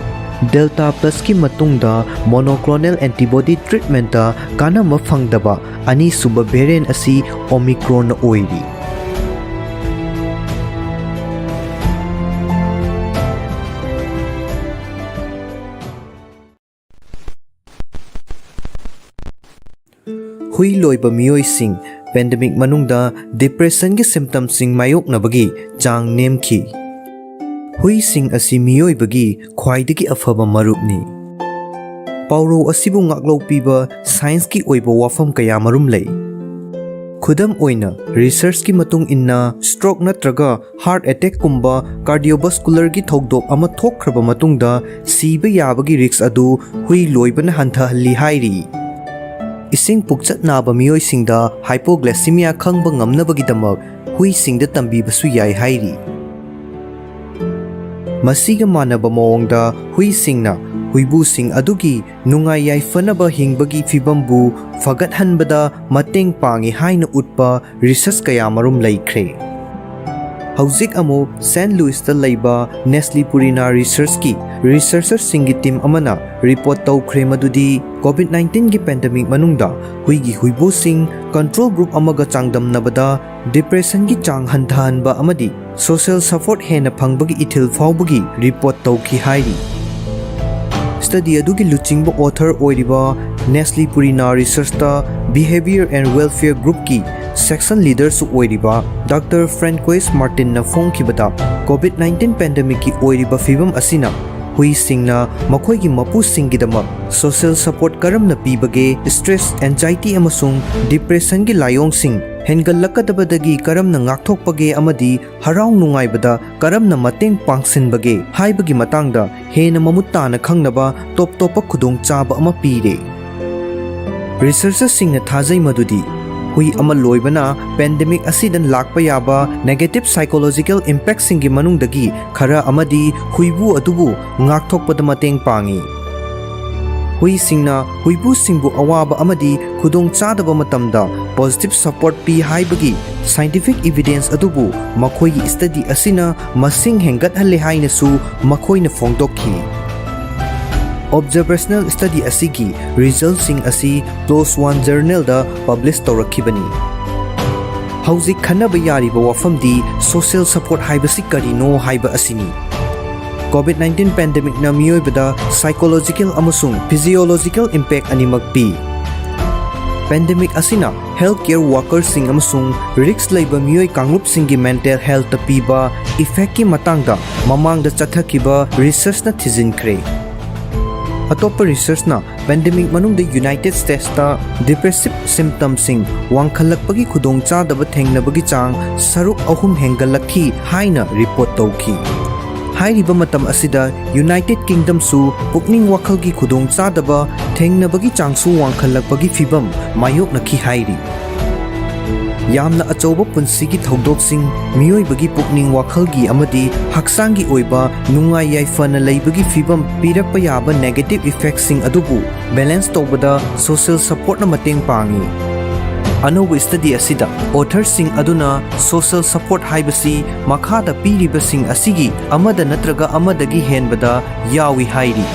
Delta Plus ꯀꯤ ꯃꯇꯨꯡꯗ monoclonal antibody treatment ꯇ ꯀꯥꯟꯅꯕ ꯐꯪꯗꯕ ꯑꯅꯤꯁꯨꯕ variant ꯑꯁꯤ Omicron ꯅ ꯑꯣꯏꯔꯤ꯫ ꯍꯨꯏ ꯂꯣꯏꯕ ꯃꯤꯑꯣꯏꯁꯤꯡ ꯄꯦꯟꯗꯦꯃꯤꯛ ꯃꯅꯨꯡꯗ ꯗꯤꯄ꯭ꯔꯦꯁꯟꯒꯤ ꯁꯤꯝꯇꯝꯁꯤꯡ ꯃꯥꯌꯣꯛꯅꯕꯒꯤ ꯆꯥꯡ ꯅꯦꯝꯈꯤ꯫ ꯍꯨꯏꯁꯤꯡ ꯑꯁꯤ ꯃꯤꯑꯣꯏꯕꯒꯤ ꯈ꯭ꯋꯥꯏꯗꯒꯤ ꯑꯐꯕ ꯃꯔꯨꯞꯅꯤ꯫ ꯄꯥꯎꯔꯧ ꯑꯁꯤꯕꯨ ꯉꯥꯛꯂꯧ ꯄꯤꯕ ꯁꯥꯏꯟꯁꯀꯤ ꯑꯣꯏꯕ ꯋꯥꯐꯝ ꯀꯌꯥꯃꯔꯨꯝ ꯂꯩ꯫ ꯈꯨꯗꯝ ꯑꯣꯏꯅ, ꯔꯤꯁꯔꯆꯀꯤ ꯃꯇꯨꯡ ꯏꯟꯅ, ꯁ꯭ꯇ꯭ꯔꯣꯛ ꯅꯠꯇ꯭ꯔꯒ ꯍꯥꯔꯠ ꯑꯦꯇꯦꯛꯀꯨꯝꯕ ꯀꯥꯔꯗꯤꯑꯣꯚꯥꯁꯀꯨꯂꯔꯒꯤ ꯊꯧꯗꯣꯛ ꯑꯃ ꯊꯣꯛꯈ꯭ꯔꯕ ꯃꯇꯨꯡꯗ ꯁꯤꯕ ꯌꯥꯕꯒꯤ ꯔꯤꯁ꯭ꯛ ꯑꯗꯨ ꯍꯨꯏ ꯂꯣꯏꯕꯅ ꯍꯟꯊꯍꯜꯂꯤ ꯍꯥꯏꯔꯤ꯫ ꯏꯁꯤꯡ ꯄꯨꯛꯆꯠ ꯅꯥꯕ ꯃꯤꯑꯣꯏꯁꯤꯡꯗ ꯍꯥꯏꯄꯣꯒ꯭ꯂꯥꯏꯁꯤꯃꯤꯌꯥ ꯈꯪꯕ ꯉꯝꯅꯕꯒꯤꯗꯃꯛ ꯍꯨꯏꯁꯤꯡꯗ ꯇꯝꯕꯤꯕꯁꯨ ꯌꯥꯏ ꯍꯥꯏꯔꯤ꯫ ꯃꯁꯤꯒ ꯃꯥꯟꯅꯕ ꯃꯑꯣꯡꯗ, ꯍꯨꯏꯁꯤꯡꯅ ꯍꯨꯏꯕꯨꯁꯤꯡ ꯑꯗꯨꯒꯤ ꯅꯨꯡꯉꯥꯏ ꯌꯥꯏꯐꯅꯕ ꯍꯤꯡꯕꯒꯤ ꯐꯤꯚꯝꯕꯨ ꯐꯒꯠꯍꯟꯕꯗ ꯃꯇꯦꯡ ꯄꯥꯡꯏ ꯍꯥꯏꯅ ꯎꯠꯄ ꯔꯤꯁꯔꯆ ꯀꯌꯥꯃꯔꯨꯝ ꯂꯩꯈ꯭ꯔꯦ꯫ ꯍꯧꯖꯤꯛ ꯑꯃꯨꯛ ꯁꯦꯟꯠ ꯂꯨꯏꯁꯇ ꯂꯩꯕ ꯅꯦꯁꯂꯤ ꯄꯨꯔꯤꯅꯥ ꯔꯤꯁꯔꯆꯀꯤ ꯔꯤꯁꯔꯆꯔꯁꯤꯡꯒꯤ ꯇꯤꯝ ꯑꯃꯅ ꯔꯤꯄꯣꯔꯠ ꯇꯧꯈ꯭ꯔꯦ ꯃꯗꯨꯗꯤ COVID nineteen ꯒꯤ ꯄꯦꯟꯗꯦꯃꯤꯛ ꯃꯅꯨꯡꯗ ꯍꯨꯏꯒꯤ ꯍꯨꯏꯕꯨꯁꯤꯡ ꯀꯟꯇ꯭ꯔꯣꯜ ꯒ꯭ꯔꯨꯞ ꯑꯃꯒ ꯆꯥꯡꯗꯝꯅꯕꯗ ꯗꯤꯄ꯭ꯔꯦꯁꯟꯒꯤ ꯆꯥꯡ ꯍꯟꯊꯍꯟꯕ ꯑꯃꯗꯤ ꯁꯣꯁꯤꯌꯦꯜ ꯁꯄꯣꯔꯠ ꯍꯦꯟꯅ ꯐꯪꯕꯒꯤ ꯏꯊꯤꯜ ꯐꯥꯎꯕꯒꯤ ꯔꯤꯄꯣꯔꯠ ꯇꯧꯈꯤ ꯍꯥꯏꯔꯤ꯫ ꯁ꯭ꯇꯗꯤ ꯑꯗꯨꯒꯤ ꯂꯨꯆꯤꯡꯕ ꯑꯣꯊꯔ ꯑꯣꯏꯔꯤꯕ ꯅꯦꯁꯂꯤ ꯄꯨꯔꯤꯅꯥ ꯔꯤꯁꯔꯆꯇ Behavior and Welfare Groupꯀꯤ ꯁꯦꯛꯁꯟ ꯂꯤꯗꯔꯁꯨ ꯑꯣꯏꯔꯤꯕ ꯗꯥꯛꯇꯔ ꯐ꯭ꯔꯦꯟꯀꯣꯏꯁ ꯃꯥꯔꯇꯤꯟꯅ ꯐꯣꯡꯈꯤꯕꯗ, COVID nineteen ꯄꯦꯟꯗꯦꯃꯤꯛꯀꯤ ꯑꯣꯏꯔꯤꯕ ꯐꯤꯚꯝ ꯑꯁꯤꯅ ꯍꯨꯏꯁꯤꯡꯅ ꯃꯈꯣꯏꯒꯤ ꯃꯄꯨꯁꯤꯡꯒꯤꯗꯃꯛ ꯁꯣꯁꯤꯌꯦꯜ ꯁꯄꯣꯔꯠ ꯀꯔꯝꯅ ꯄꯤꯕꯒꯦ, ꯁ꯭ꯇ꯭ꯔꯦꯁ, ꯑꯦꯟꯖꯥꯏꯇꯤ ꯑꯃꯁꯨꯡ ꯗꯤꯄ꯭ꯔꯦꯁꯟꯒꯤ ꯂꯥꯏꯑꯣꯡꯁꯤꯡ ꯍꯦꯟꯒꯠꯂꯛꯀꯗꯕꯗꯒꯤ ꯀꯔꯝꯅ ꯉꯥꯛꯊꯣꯛꯄꯒꯦ ꯑꯃꯗꯤ ꯍꯔꯥꯎ ꯅꯨꯡꯉꯥꯏꯕꯗ ꯀꯔꯝꯅ ꯃꯇꯦꯡ ꯄꯥꯡꯁꯤꯟꯕꯒꯦ ꯍꯥꯏꯕꯒꯤ ꯃꯇꯥꯡꯗ ꯍꯦꯟꯅ ꯃꯃꯨꯠ ꯇꯥꯅ ꯈꯪꯅꯕ ꯇꯣꯞ ꯇꯣꯞꯄ ꯈꯨꯗꯣꯡꯆꯥꯕ ꯑꯃ ꯄꯤꯔꯦ꯫ ꯔꯤꯁꯔꯆꯔꯁꯤꯡꯅ ꯊꯥꯖꯩ ꯃꯗꯨꯗꯤ ꯍꯨꯏ ꯑꯃ ꯂꯣꯏꯕꯅ ꯄꯦꯟꯗꯦꯃꯤꯛ ꯑꯁꯤꯗ ꯂꯥꯛꯄ ꯌꯥꯕ ꯅꯦꯒꯦꯇꯤꯚ ꯁꯥꯏꯀꯣꯂꯣꯖꯤꯀꯦꯜ ꯏꯝꯄꯦꯛꯁꯤꯡꯒꯤ ꯃꯅꯨꯡꯗꯒꯤ ꯈꯔ ꯑꯃꯗꯤ ꯍꯨꯏꯕꯨ ꯑꯗꯨꯕꯨ ꯉꯥꯛꯊꯣꯛꯄꯗ ꯃꯇꯦꯡ ꯄꯥꯡꯏ꯫ ꯍꯨꯏꯁꯤꯡꯅ ꯍꯨꯏꯕꯨꯁꯤꯡꯕꯨ ꯑꯋꯥꯕ ꯑꯃꯗꯤ ꯈꯨꯗꯣꯡꯆꯥꯗꯕ ꯃꯇꯝꯗ ꯄꯣꯖꯤꯇꯤꯚ ꯁꯄꯣꯔꯠ ꯄꯤ ꯍꯥꯏꯕꯒꯤ ꯁꯥꯏꯟꯇꯤꯐꯤꯛ ꯏꯚꯤꯗꯦꯟꯁ ꯑꯗꯨꯕꯨ ꯃꯈꯣꯏꯒꯤ ꯁ꯭ꯇꯗꯤ ꯑꯁꯤꯅ ꯃꯁꯤꯡ ꯍꯦꯟꯒꯠꯍꯜꯂꯦ ꯍꯥꯏꯅꯁꯨ ꯃꯈꯣꯏꯅ ꯐꯣꯡꯗꯣꯛꯈꯤ꯫ ꯑꯣꯕꯖꯥꯔꯕꯦꯁꯅꯦꯜ ꯁ꯭ꯇꯗꯤ ꯑꯁꯤꯒꯤ ꯔꯤꯖꯜꯠꯁꯤꯡ ꯑꯁꯤ ꯄ꯭ꯂꯣꯁ ꯋꯥꯟ ꯖꯔꯅꯦꯜꯗ ꯄꯕ꯭ꯂꯤꯁ ꯇꯧꯔꯛꯈꯤꯕꯅꯤ꯫ ꯍꯧꯖꯤꯛ ꯈꯟꯅꯕ ꯌꯥꯔꯤꯕ ꯋꯥꯐꯝꯗꯤ ꯁꯣꯁꯤꯌꯦꯜ ꯁꯄꯣꯔꯠ ꯍꯥꯏꯕꯁꯤ ꯀꯔꯤꯅꯣ ꯍꯥꯏꯕ ꯑꯁꯤꯅꯤ꯫ COVID nineteen ꯄꯦꯟꯗꯦꯃꯤꯛꯅ ꯃꯤꯑꯣꯏꯕꯗ ꯁꯥꯏꯀꯣꯂꯣꯖꯤꯀꯦꯜ ꯑꯃꯁꯨꯡ ꯐꯤꯖꯤꯑꯣꯂꯣꯖꯤꯀꯦꯜ ꯏꯝꯄꯦꯛ ꯑꯅꯤꯃꯛ ꯄꯤ꯫ Pandemic ꯑꯁꯤꯅ health care workerꯁꯤꯡ ꯑꯃꯁꯨꯡ risk ꯂꯩꯕ ꯃꯤꯑꯣꯏ ꯀꯥꯡꯂꯨꯞꯁꯤꯡꯒꯤ mental healthꯇ ꯄꯤꯕ effectꯀꯤ ꯃꯇꯥꯡꯗ ꯃꯃꯥꯡꯗ ꯆꯠꯊꯈꯤꯕ researchꯅ ꯊꯤꯖꯤꯟꯈ꯭ꯔꯦ꯫ ꯑꯇꯣꯞꯄ researchꯅ pandemic ꯃꯅꯨꯡꯗ United Statesꯇ depressive symptomꯁꯤꯡ ꯋꯥꯡꯈꯠꯂꯛꯄꯒꯤ ꯈꯨꯗꯣꯡꯆꯥꯗꯕ ꯊꯦꯡꯅꯕꯒꯤ ꯆꯥꯡ ꯁꯔꯨꯛ ꯑꯍꯨꯝ ꯍꯦꯟꯒꯠꯂꯛꯈꯤ ꯍꯥꯏꯅ report ꯇꯧꯈꯤ꯫ ꯍꯥꯏꯔꯤꯕ ꯃꯇꯝ ꯑꯁꯤꯗ United Kingdomꯁꯨ ꯄꯨꯛꯅꯤꯡ ꯋꯥꯈꯜꯒꯤ ꯈꯨꯗꯣꯡꯆꯥꯗꯕ ꯊꯦꯡꯅꯕꯒꯤ ꯆꯥꯡꯁꯨ ꯋꯥꯡꯈꯠꯂꯛꯄꯒꯤ ꯐꯤꯚꯝ ꯃꯥꯌꯣꯛꯅꯈꯤ ꯍꯥꯏꯔꯤ꯫ ꯌꯥꯝꯅ ꯑꯆꯧꯕ ꯄꯨꯟꯁꯤꯒꯤ ꯊꯧꯗꯣꯛꯁꯤꯡ, ꯃꯤꯑꯣꯏꯕꯒꯤ ꯄꯨꯛꯅꯤꯡ ꯋꯥꯈꯜꯒꯤ ꯑꯃꯗꯤ ꯍꯛꯆꯥꯡꯒꯤ ꯑꯣꯏꯕ ꯅꯨꯡꯉꯥꯏ ꯌꯥꯏꯐꯅ ꯂꯩꯕꯒꯤ ꯐꯤꯚꯝ ꯄꯤꯔꯛꯄ ꯌꯥꯕ negative effectꯁꯤꯡ ꯑꯗꯨꯕꯨ balance ꯇꯧꯕꯗ social supportꯅ ꯃꯇꯦꯡ ꯄꯥꯡꯏ꯫ ꯑꯅꯧꯕ study ꯑꯁꯤꯗ authorꯁꯤꯡ ꯑꯗꯨꯅ social support ꯍꯥꯏꯕꯁꯤ ꯃꯈꯥꯗ ꯄꯤꯔꯤꯕꯁꯤꯡ ꯑꯁꯤꯒꯤ ꯑꯃꯗ ꯅꯠꯇ꯭ꯔꯒ ꯑꯃꯗꯒꯤ ꯍꯦꯟꯕꯗ ꯌꯥꯎꯏ ꯍꯥꯏꯔꯤ꯫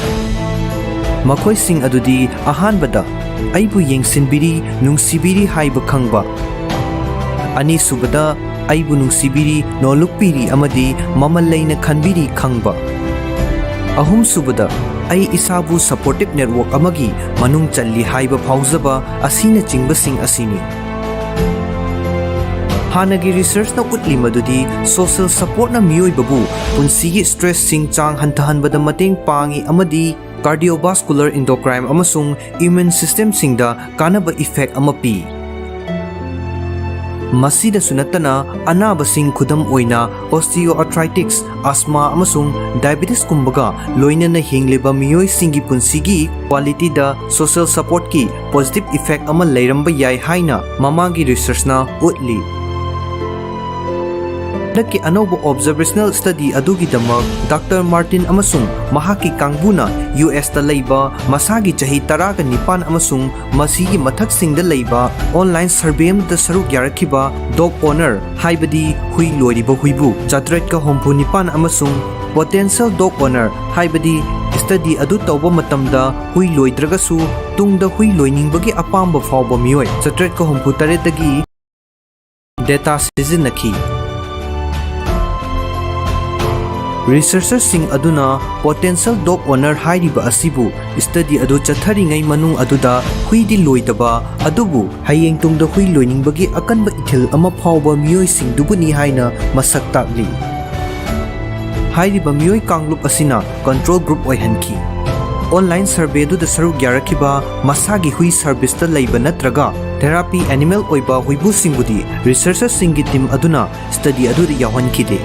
ꯃꯈꯣꯏꯁꯤꯡ ꯑꯗꯨꯗꯤ: ꯑꯍꯥꯟꯕꯗ, ꯑꯩꯕꯨ ꯌꯦꯡꯁꯤꯟꯕꯤꯔꯤ, ꯅꯨꯡꯁꯤꯕꯤꯔꯤ ꯍꯥꯏꯕ ꯈꯪꯕ꯫ ꯑꯅꯤꯁꯨꯕꯗ, ꯑꯩꯕꯨ ꯅꯨꯡꯁꯤꯕꯤꯔꯤ, ꯅꯣꯂꯨꯛꯄꯤꯔꯤ ꯑꯃꯗꯤ ꯃꯃꯜ ꯂꯩꯅ ꯈꯟꯕꯤꯔꯤ ꯈꯪꯕ꯫ ꯑꯍꯨꯝꯁꯨꯕꯗ, ꯑꯩ ꯏꯁꯥꯕꯨ supportive network ꯑꯃꯒꯤ ꯃꯅꯨꯡ ꯆꯜꯂꯤ ꯍꯥꯏꯕ ꯐꯥꯎꯖꯕ ꯑꯁꯤꯅꯆꯤꯡꯕꯁꯤꯡ ꯑꯁꯤꯅꯤ꯫ ꯍꯥꯟꯅꯒꯤ researchꯅ ꯎꯠꯂꯤ ꯃꯗꯨꯗꯤ social supportꯅ ꯃꯤꯑꯣꯏꯕꯕꯨ ꯄꯨꯟꯁꯤꯒꯤ stressꯁꯤꯡ ꯆꯥꯡ ꯍꯟꯊꯍꯟꯕꯗ ꯃꯇꯦꯡ ꯄꯥꯡꯏ ꯑꯃꯗꯤ cardiovascular, endocrine ꯑꯃꯁꯨꯡ immune systemꯁꯤꯡꯗ ꯀꯥꯟꯅꯕ effect ꯑꯃ ꯄꯤ꯫ ꯃꯁꯤꯗꯁꯨ ꯅꯠꯇꯅ, ꯑꯅꯥꯕꯁꯤꯡ, ꯈꯨꯗꯝ ꯑꯣꯏꯅ osteoarthritis, asthma ꯑꯃꯁꯨꯡ diabetesꯀꯨꯝꯕꯒ ꯂꯣꯏꯅꯅ ꯍꯤꯡꯂꯤꯕ ꯃꯤꯑꯣꯏꯁꯤꯡꯒꯤ ꯄꯨꯟꯁꯤꯒꯤ qualityꯗ social supportꯀꯤ positive effect ꯑꯃ ꯂꯩꯔꯝꯕ ꯌꯥꯏ ꯍꯥꯏꯅ ꯃꯃꯥꯡꯒꯤ researchꯅ ꯎꯠꯂꯤ꯫ ꯍꯟꯗꯛꯀꯤ ꯑꯅꯧꯕ observational study ꯑꯗꯨꯒꯤꯗꯃꯛ Doctor Martin ꯑꯃꯁꯨꯡ ꯃꯍꯥꯛꯀꯤ ꯀꯥꯡꯕꯨꯅ USꯇ ꯂꯩꯕ ꯃꯁꯥꯒꯤ ꯆꯍꯤ ꯇꯔꯥꯒ ꯅꯤꯄꯥꯟ ꯑꯃꯁꯨꯡ ꯃꯁꯤꯒꯤ ꯃꯊꯛꯁꯤꯡꯗ ꯂꯩꯕ online survey ꯑꯃꯗ ꯁꯔꯨꯛ ꯌꯥꯔꯛꯈꯤꯕ dog owner, ꯍꯥꯏꯕꯗꯤ ꯍꯨꯏ ꯂꯣꯏꯔꯤꯕ ꯍꯨꯏꯕꯨ, ꯆꯥꯇ꯭ꯔꯦꯠꯀ ꯍꯨꯝꯐꯨ ꯅꯤꯄꯥꯟ ꯑꯃꯁꯨꯡ potential dog owner, ꯍꯥꯏꯕꯗꯤ study ꯑꯗꯨ ꯇꯧꯕ ꯃꯇꯝꯗ ꯍꯨꯏ ꯂꯣꯏꯗ꯭ꯔꯒꯁꯨ ꯇꯨꯡꯗ ꯍꯨꯏ ꯂꯣꯏꯅꯤꯡꯕꯒꯤ ꯑꯄꯥꯝꯕ ꯐꯥꯎꯕ ꯃꯤꯑꯣꯏ ꯆꯥꯇ꯭ꯔꯦꯠꯀ ꯍꯨꯝꯐꯨ ꯇꯔꯦꯠꯇꯒꯤ data ꯁꯤꯖꯤꯟꯅꯈꯤ꯫ Researcherꯁꯤꯡ ꯑꯗꯨꯅ potential dog owner ꯍꯥꯏꯔꯤꯕ ꯑꯁꯤꯕꯨ study ꯑꯗꯨ ꯆꯠꯊꯔꯤꯉꯩ ꯃꯅꯨꯡ ꯑꯗꯨꯗ ꯍꯨꯏꯗꯤ ꯂꯣꯏꯗꯕ, ꯑꯗꯨꯕꯨ ꯍꯌꯦꯡ ꯇꯨꯡꯗ ꯍꯨꯏ ꯂꯣꯏꯅꯤꯡꯕꯒꯤ ꯑꯀꯟꯕ ꯏꯊꯤꯜ ꯑꯃ ꯐꯥꯎꯕ ꯃꯤꯑꯣꯏꯁꯤꯡꯗꯨꯕꯨꯅꯤ ꯍꯥꯏꯅ ꯃꯁꯛ ꯇꯥꯛꯂꯤ꯫ ꯍꯥꯏꯔꯤꯕ ꯃꯤꯑꯣꯏ ꯀꯥꯡꯂꯨꯞ ꯑꯁꯤꯅ control group ꯑꯣꯏꯍꯟꯈꯤ꯫ Online survey ꯑꯗꯨꯗ ꯁꯔꯨꯛ ꯌꯥꯔꯛꯈꯤꯕ ꯃꯁꯥꯒꯤ ꯍꯨꯏ serviceꯇ ꯂꯩꯕ ꯅꯠꯇ꯭ꯔꯒ therapy animal ꯑꯣꯏꯕ ꯍꯨꯏꯕꯨꯁꯤꯡꯕꯨꯗꯤ researcherꯁꯤꯡꯒꯤ team ꯑꯗꯨꯅ study ꯑꯗꯨꯗ ꯌꯥꯎꯍꯟꯈꯤꯗꯦ꯫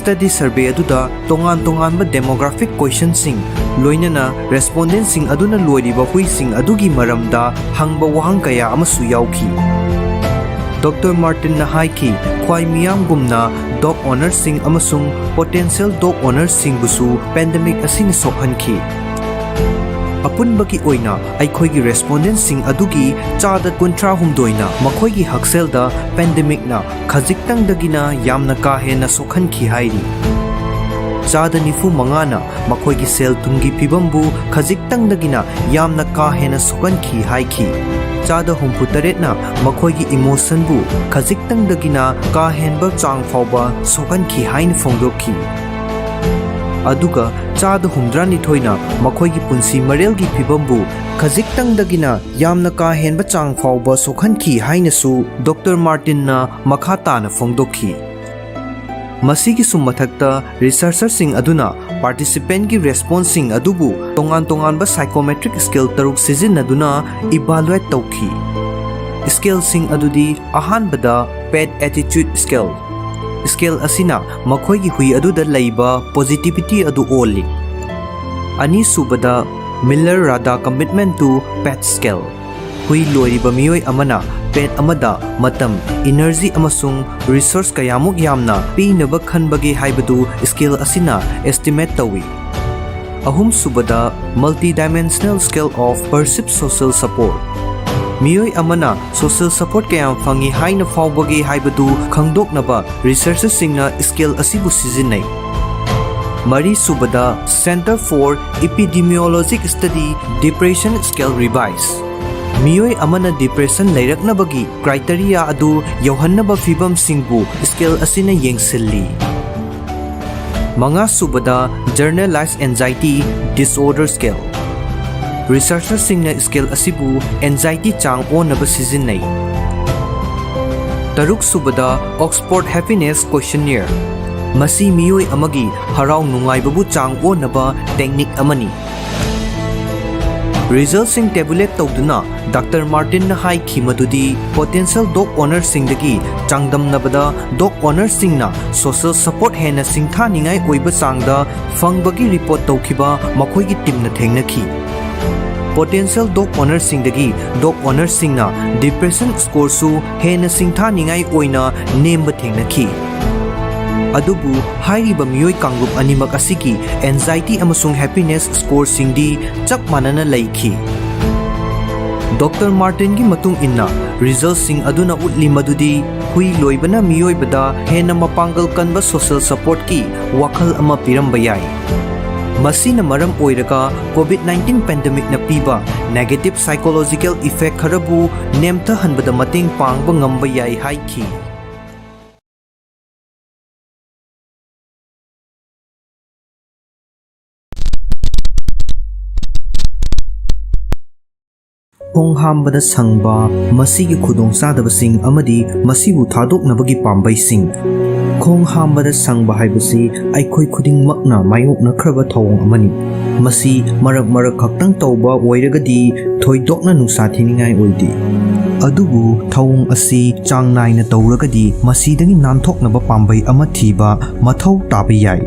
Study survey ꯑꯗꯨꯗ ꯇꯣꯉꯥꯟ ꯇꯣꯉꯥꯟꯕ demographic questionꯁꯤꯡ, ꯂꯣꯏꯅꯅ respondentꯁꯤꯡ ꯑꯗꯨꯅ ꯂꯣꯏꯔꯤꯕ ꯍꯨꯏꯁꯤꯡ ꯑꯗꯨꯒꯤ ꯃꯔꯝꯗ ꯍꯪꯕ ꯋꯥꯍꯪ ꯀꯌꯥ ꯑꯃꯁꯨ ꯌꯥꯎꯈꯤ꯫ Doctor Martinꯅ ꯍꯥꯏꯈꯤ, ꯈ꯭ꯋꯥꯏ ꯃꯤꯌꯥꯝꯒꯨꯝꯅ dog ownerꯁꯤꯡ ꯑꯃꯁꯨꯡ potential dog ownerꯁꯤꯡꯕꯨꯁꯨ pandemic ꯑꯁꯤꯅ ꯁꯣꯛꯍꯟꯈꯤ꯫ ꯑꯄꯨꯟꯕꯒꯤ ꯑꯣꯏꯅ ꯑꯩꯈꯣꯏꯒꯤ respondentꯁꯤꯡ ꯑꯗꯨꯒꯤ ꯆꯥꯗ ꯀꯨꯟꯊ꯭ꯔꯥ ꯍꯨꯝꯗꯣꯏꯅ ꯃꯈꯣꯏꯒꯤ ꯍꯛꯁꯦꯜꯗ pandemicꯅ ꯈꯖꯤꯛꯇꯪꯗꯒꯤꯅ ꯌꯥꯝꯅ ꯀꯥ ꯍꯦꯟꯅ ꯁꯣꯛꯍꯟꯈꯤ ꯍꯥꯏꯔꯤ꯫ ꯆꯥꯗ ꯅꯤꯐꯨ ꯃꯉꯥꯅ ꯃꯈꯣꯏꯒꯤ ꯁꯦꯜ ꯊꯨꯝꯒꯤ ꯐꯤꯕꯝꯕꯨ ꯈꯖꯤꯛꯇꯪꯗꯒꯤꯅ ꯌꯥꯝꯅ ꯀꯥ ꯍꯦꯟꯅ ꯁꯣꯛꯍꯟꯈꯤ ꯍꯥꯏꯈꯤ꯫ ꯆꯥꯗ ꯍꯨꯝꯐꯨ ꯇꯔꯦꯠꯅ ꯃꯈꯣꯏꯒꯤ emotionꯕꯨ ꯈꯖꯤꯛꯇꯪꯗꯒꯤꯅ ꯀꯥ ꯍꯦꯟꯕ ꯆꯥꯡ ꯐꯥꯎꯕ ꯁꯣꯛꯍꯟꯈꯤ ꯍꯥꯏꯅ ꯐꯣꯡꯗꯣꯛꯈꯤ꯫ ꯑꯗꯨꯒ ꯆꯥꯗ ꯍꯨꯝꯗ꯭ꯔꯥꯅꯤꯊꯣꯏꯅ ꯃꯈꯣꯏꯒꯤ ꯄꯨꯟꯁꯤ ꯃꯔꯦꯜꯒꯤ ꯐꯤꯕꯝꯕꯨ ꯈꯖꯤꯛꯇꯪꯗꯒꯤꯅ ꯌꯥꯝꯅ ꯀꯥ ꯍꯦꯟꯕ ꯆꯥꯡ ꯐꯥꯎꯕ ꯁꯣꯛꯍꯟꯈꯤ ꯍꯥꯏꯅꯁꯨ Doctor Martinꯅ ꯃꯈꯥ ꯇꯥꯅ ꯐꯣꯡꯗꯣꯛꯈꯤ꯫ ꯃꯁꯤꯒꯤꯁꯨ ꯃꯊꯛꯇ researcherꯁꯤꯡ ꯑꯗꯨꯅ participantꯀꯤ responseꯁꯤꯡ ꯑꯗꯨꯕꯨ ꯇꯣꯉꯥꯟ ꯇꯣꯉꯥꯟꯕ psychometric scale ꯇꯔꯨꯛ ꯁꯤꯖꯤꯟꯅꯗꯨꯅ evaluate ꯇꯧꯈꯤ꯫ Scaleꯁꯤꯡ ꯑꯗꯨꯗꯤ ꯑꯍꯥꯟꯕꯗ pet attitude scale꯫ Scale ꯑꯁꯤꯅ ꯃꯈꯣꯏꯒꯤ ꯍꯨꯏ ꯑꯗꯨꯗ ꯂꯩꯕ positivity ꯑꯗꯨ ꯑꯣꯜꯂꯤ꯫ ꯑꯅꯤꯁꯨꯕꯗ Miller Rada commitment to pet scale꯫ ꯍꯨꯏ ꯂꯣꯏꯔꯤꯕ ꯃꯤꯑꯣꯏ ꯑꯃꯅ pet ꯑꯃꯗ ꯃꯇꯝ, energy ꯑꯃꯁꯨꯡ resource ꯀꯌꯥꯃꯨꯛ ꯌꯥꯝꯅ ꯄꯤꯅꯕ ꯈꯟꯕꯒꯦ ꯍꯥꯏꯕꯗꯨ scale ꯑꯁꯤꯅ estimate ꯇꯧꯏ꯫ ꯑꯍꯨꯝꯁꯨꯕꯗ Multidimensional Scale of Perceived Social Support꯫ ꯃꯤꯑꯣꯏ ꯑꯃꯅ social support ꯀꯌꯥꯝ ꯐꯪꯏ ꯍꯥꯏꯅ ꯐꯥꯎꯕꯒꯦ ꯍꯥꯏꯕꯗꯨ ꯈꯪꯗꯣꯛꯅꯕ researcherꯁꯤꯡꯅ scale ꯑꯁꯤꯕꯨ ꯁꯤꯖꯤꯟꯅꯩ꯫ ꯃꯔꯤꯁꯨꯕꯗ Center for Epidemiologic Study Depression Scale Revise꯫ ꯃꯤꯑꯣꯏ ꯑꯃꯅ depression ꯂꯩꯔꯛꯅꯕꯒꯤ criteria ꯑꯗꯨ ꯌꯧꯍꯟꯅꯕ ꯐꯤꯚꯝꯁꯤꯡꯕꯨ scale ꯑꯁꯤꯅ ꯌꯦꯡꯁꯤꯜꯂꯤ꯫ ꯃꯉꯥꯁꯨꯕꯗ, Generalized Anxiety Disorder Scale꯫ Researcherꯁꯤꯡꯅ scale ꯑꯁꯤꯕꯨ anxiety ꯆꯥꯡ ꯑꯣꯟꯅꯕ ꯁꯤꯖꯤꯟꯅꯩ꯫ ꯇꯔꯨꯛꯁꯨꯕꯗ, Oxford Happiness Questionnaire꯫ ꯃꯁꯤ ꯃꯤꯑꯣꯏ ꯑꯃꯒꯤ ꯍꯔꯥꯎ ꯅꯨꯡꯉꯥꯏꯕꯕꯨ ꯆꯥꯡ ꯑꯣꯟꯅꯕ technique ꯑꯃꯅꯤ꯫ Resultꯁꯤꯡ tabulate ꯇꯧꯗꯨꯅ Doctor Martinꯅ ꯍꯥꯏꯈꯤ ꯃꯗꯨꯗꯤ, potential dog ownerꯁꯤꯡꯗꯒꯤ ꯆꯥꯡꯗꯝꯅꯕꯗ dog ownerꯁꯤꯡꯅ social support ꯍꯦꯟꯅ ꯁꯤꯡꯊꯥꯅꯤꯡꯉꯥꯏ ꯑꯣꯏꯕ ꯆꯥꯡꯗ ꯐꯪꯕꯒꯤ report ꯇꯧꯈꯤꯕ ꯃꯈꯣꯏꯒꯤ teamꯅ ꯊꯦꯡꯅꯈꯤ꯫ Potential dog ownerꯁꯤꯡꯗꯒꯤ dog ownerꯁꯤꯡꯅ depression scoreꯁꯨ ꯍꯦꯟꯅ ꯁꯤꯡꯊꯥꯅꯤꯡꯉꯥꯏ ꯑꯣꯏꯅ ꯅꯦꯝꯕ ꯊꯦꯡꯅꯈꯤ꯫ ꯑꯗꯨꯕꯨ ꯍꯥꯏꯔꯤꯕ ꯃꯤꯑꯣꯏ ꯀꯥꯡꯂꯨꯞ ꯑꯅꯤꯃꯛ ꯑꯁꯤꯒꯤ anxiety ꯑꯃꯁꯨꯡ happiness scoreꯁꯤꯡꯗꯤ ꯆꯞ ꯃꯥꯟꯅꯅ ꯂꯩꯈꯤ꯫ Doctor Martinꯒꯤ ꯃꯇꯨꯡ ꯏꯟꯅ, resultꯁꯤꯡ ꯑꯗꯨꯅ ꯎꯠꯂꯤ ꯃꯗꯨꯗꯤ ꯍꯨꯏ ꯂꯣꯏꯕꯅ ꯃꯤꯑꯣꯏꯕꯗ ꯍꯦꯟꯅ ꯃꯄꯥꯡꯒꯜ ꯀꯟꯕ social supportꯀꯤ ꯋꯥꯈꯜ ꯑꯃ ꯄꯤꯔꯝꯕ ꯌꯥꯏ꯫ ꯃꯁꯤꯅ ꯃꯔꯝ ꯑꯣꯏꯔꯒ COVID nineteen pandemicꯅ ꯄꯤꯕ negative psychological effect ꯈꯔꯕꯨ ꯅꯦꯝꯊꯍꯟꯕꯗ ꯃꯇꯦꯡ ꯄꯥꯡꯕ ꯉꯝꯕ ꯌꯥꯏ ꯍꯥꯏꯈꯤ꯫ ꯈꯣꯡ ꯍꯥꯝꯕꯗ ꯁꯪꯕ, ꯃꯁꯤꯒꯤ ꯈꯨꯗꯣꯡꯆꯥꯗꯕꯁꯤꯡ ꯑꯃꯗꯤ ꯃꯁꯤꯕꯨ ꯊꯥꯗꯣꯛꯅꯕꯒꯤ ꯄꯥꯝꯕꯩꯁꯤꯡ꯫ ꯈꯣꯡ ꯍꯥꯝꯕꯗ ꯁꯪꯕ ꯍꯥꯏꯕꯁꯤ ꯑꯩꯈꯣꯏ ꯈꯨꯗꯤꯡꯃꯛꯅ ꯃꯥꯌꯣꯛꯅꯈ꯭ꯔꯕ ꯊꯧꯑꯣꯡ ꯑꯃꯅꯤ꯫ ꯃꯁꯤ ꯃꯔꯛ ꯃꯔꯛ ꯈꯛꯇꯪ ꯇꯧꯕ ꯑꯣꯏꯔꯒꯗꯤ ꯊꯣꯏꯗꯣꯛꯅ ꯅꯨꯡꯁꯥ ꯊꯤꯅꯤꯡꯉꯥꯏ ꯑꯣꯏꯗꯦ꯫ ꯑꯗꯨꯕꯨ ꯊꯧꯑꯣꯡ ꯑꯁꯤ ꯆꯥꯡ ꯅꯥꯏꯅ ꯇꯧꯔꯒꯗꯤ ꯃꯁꯤꯗꯒꯤ ꯅꯥꯟꯊꯣꯛꯅꯕ ꯄꯥꯝꯕꯩ ꯑꯃ ꯊꯤꯕ ꯃꯊꯧ ꯇꯥꯕ ꯌꯥꯏ꯫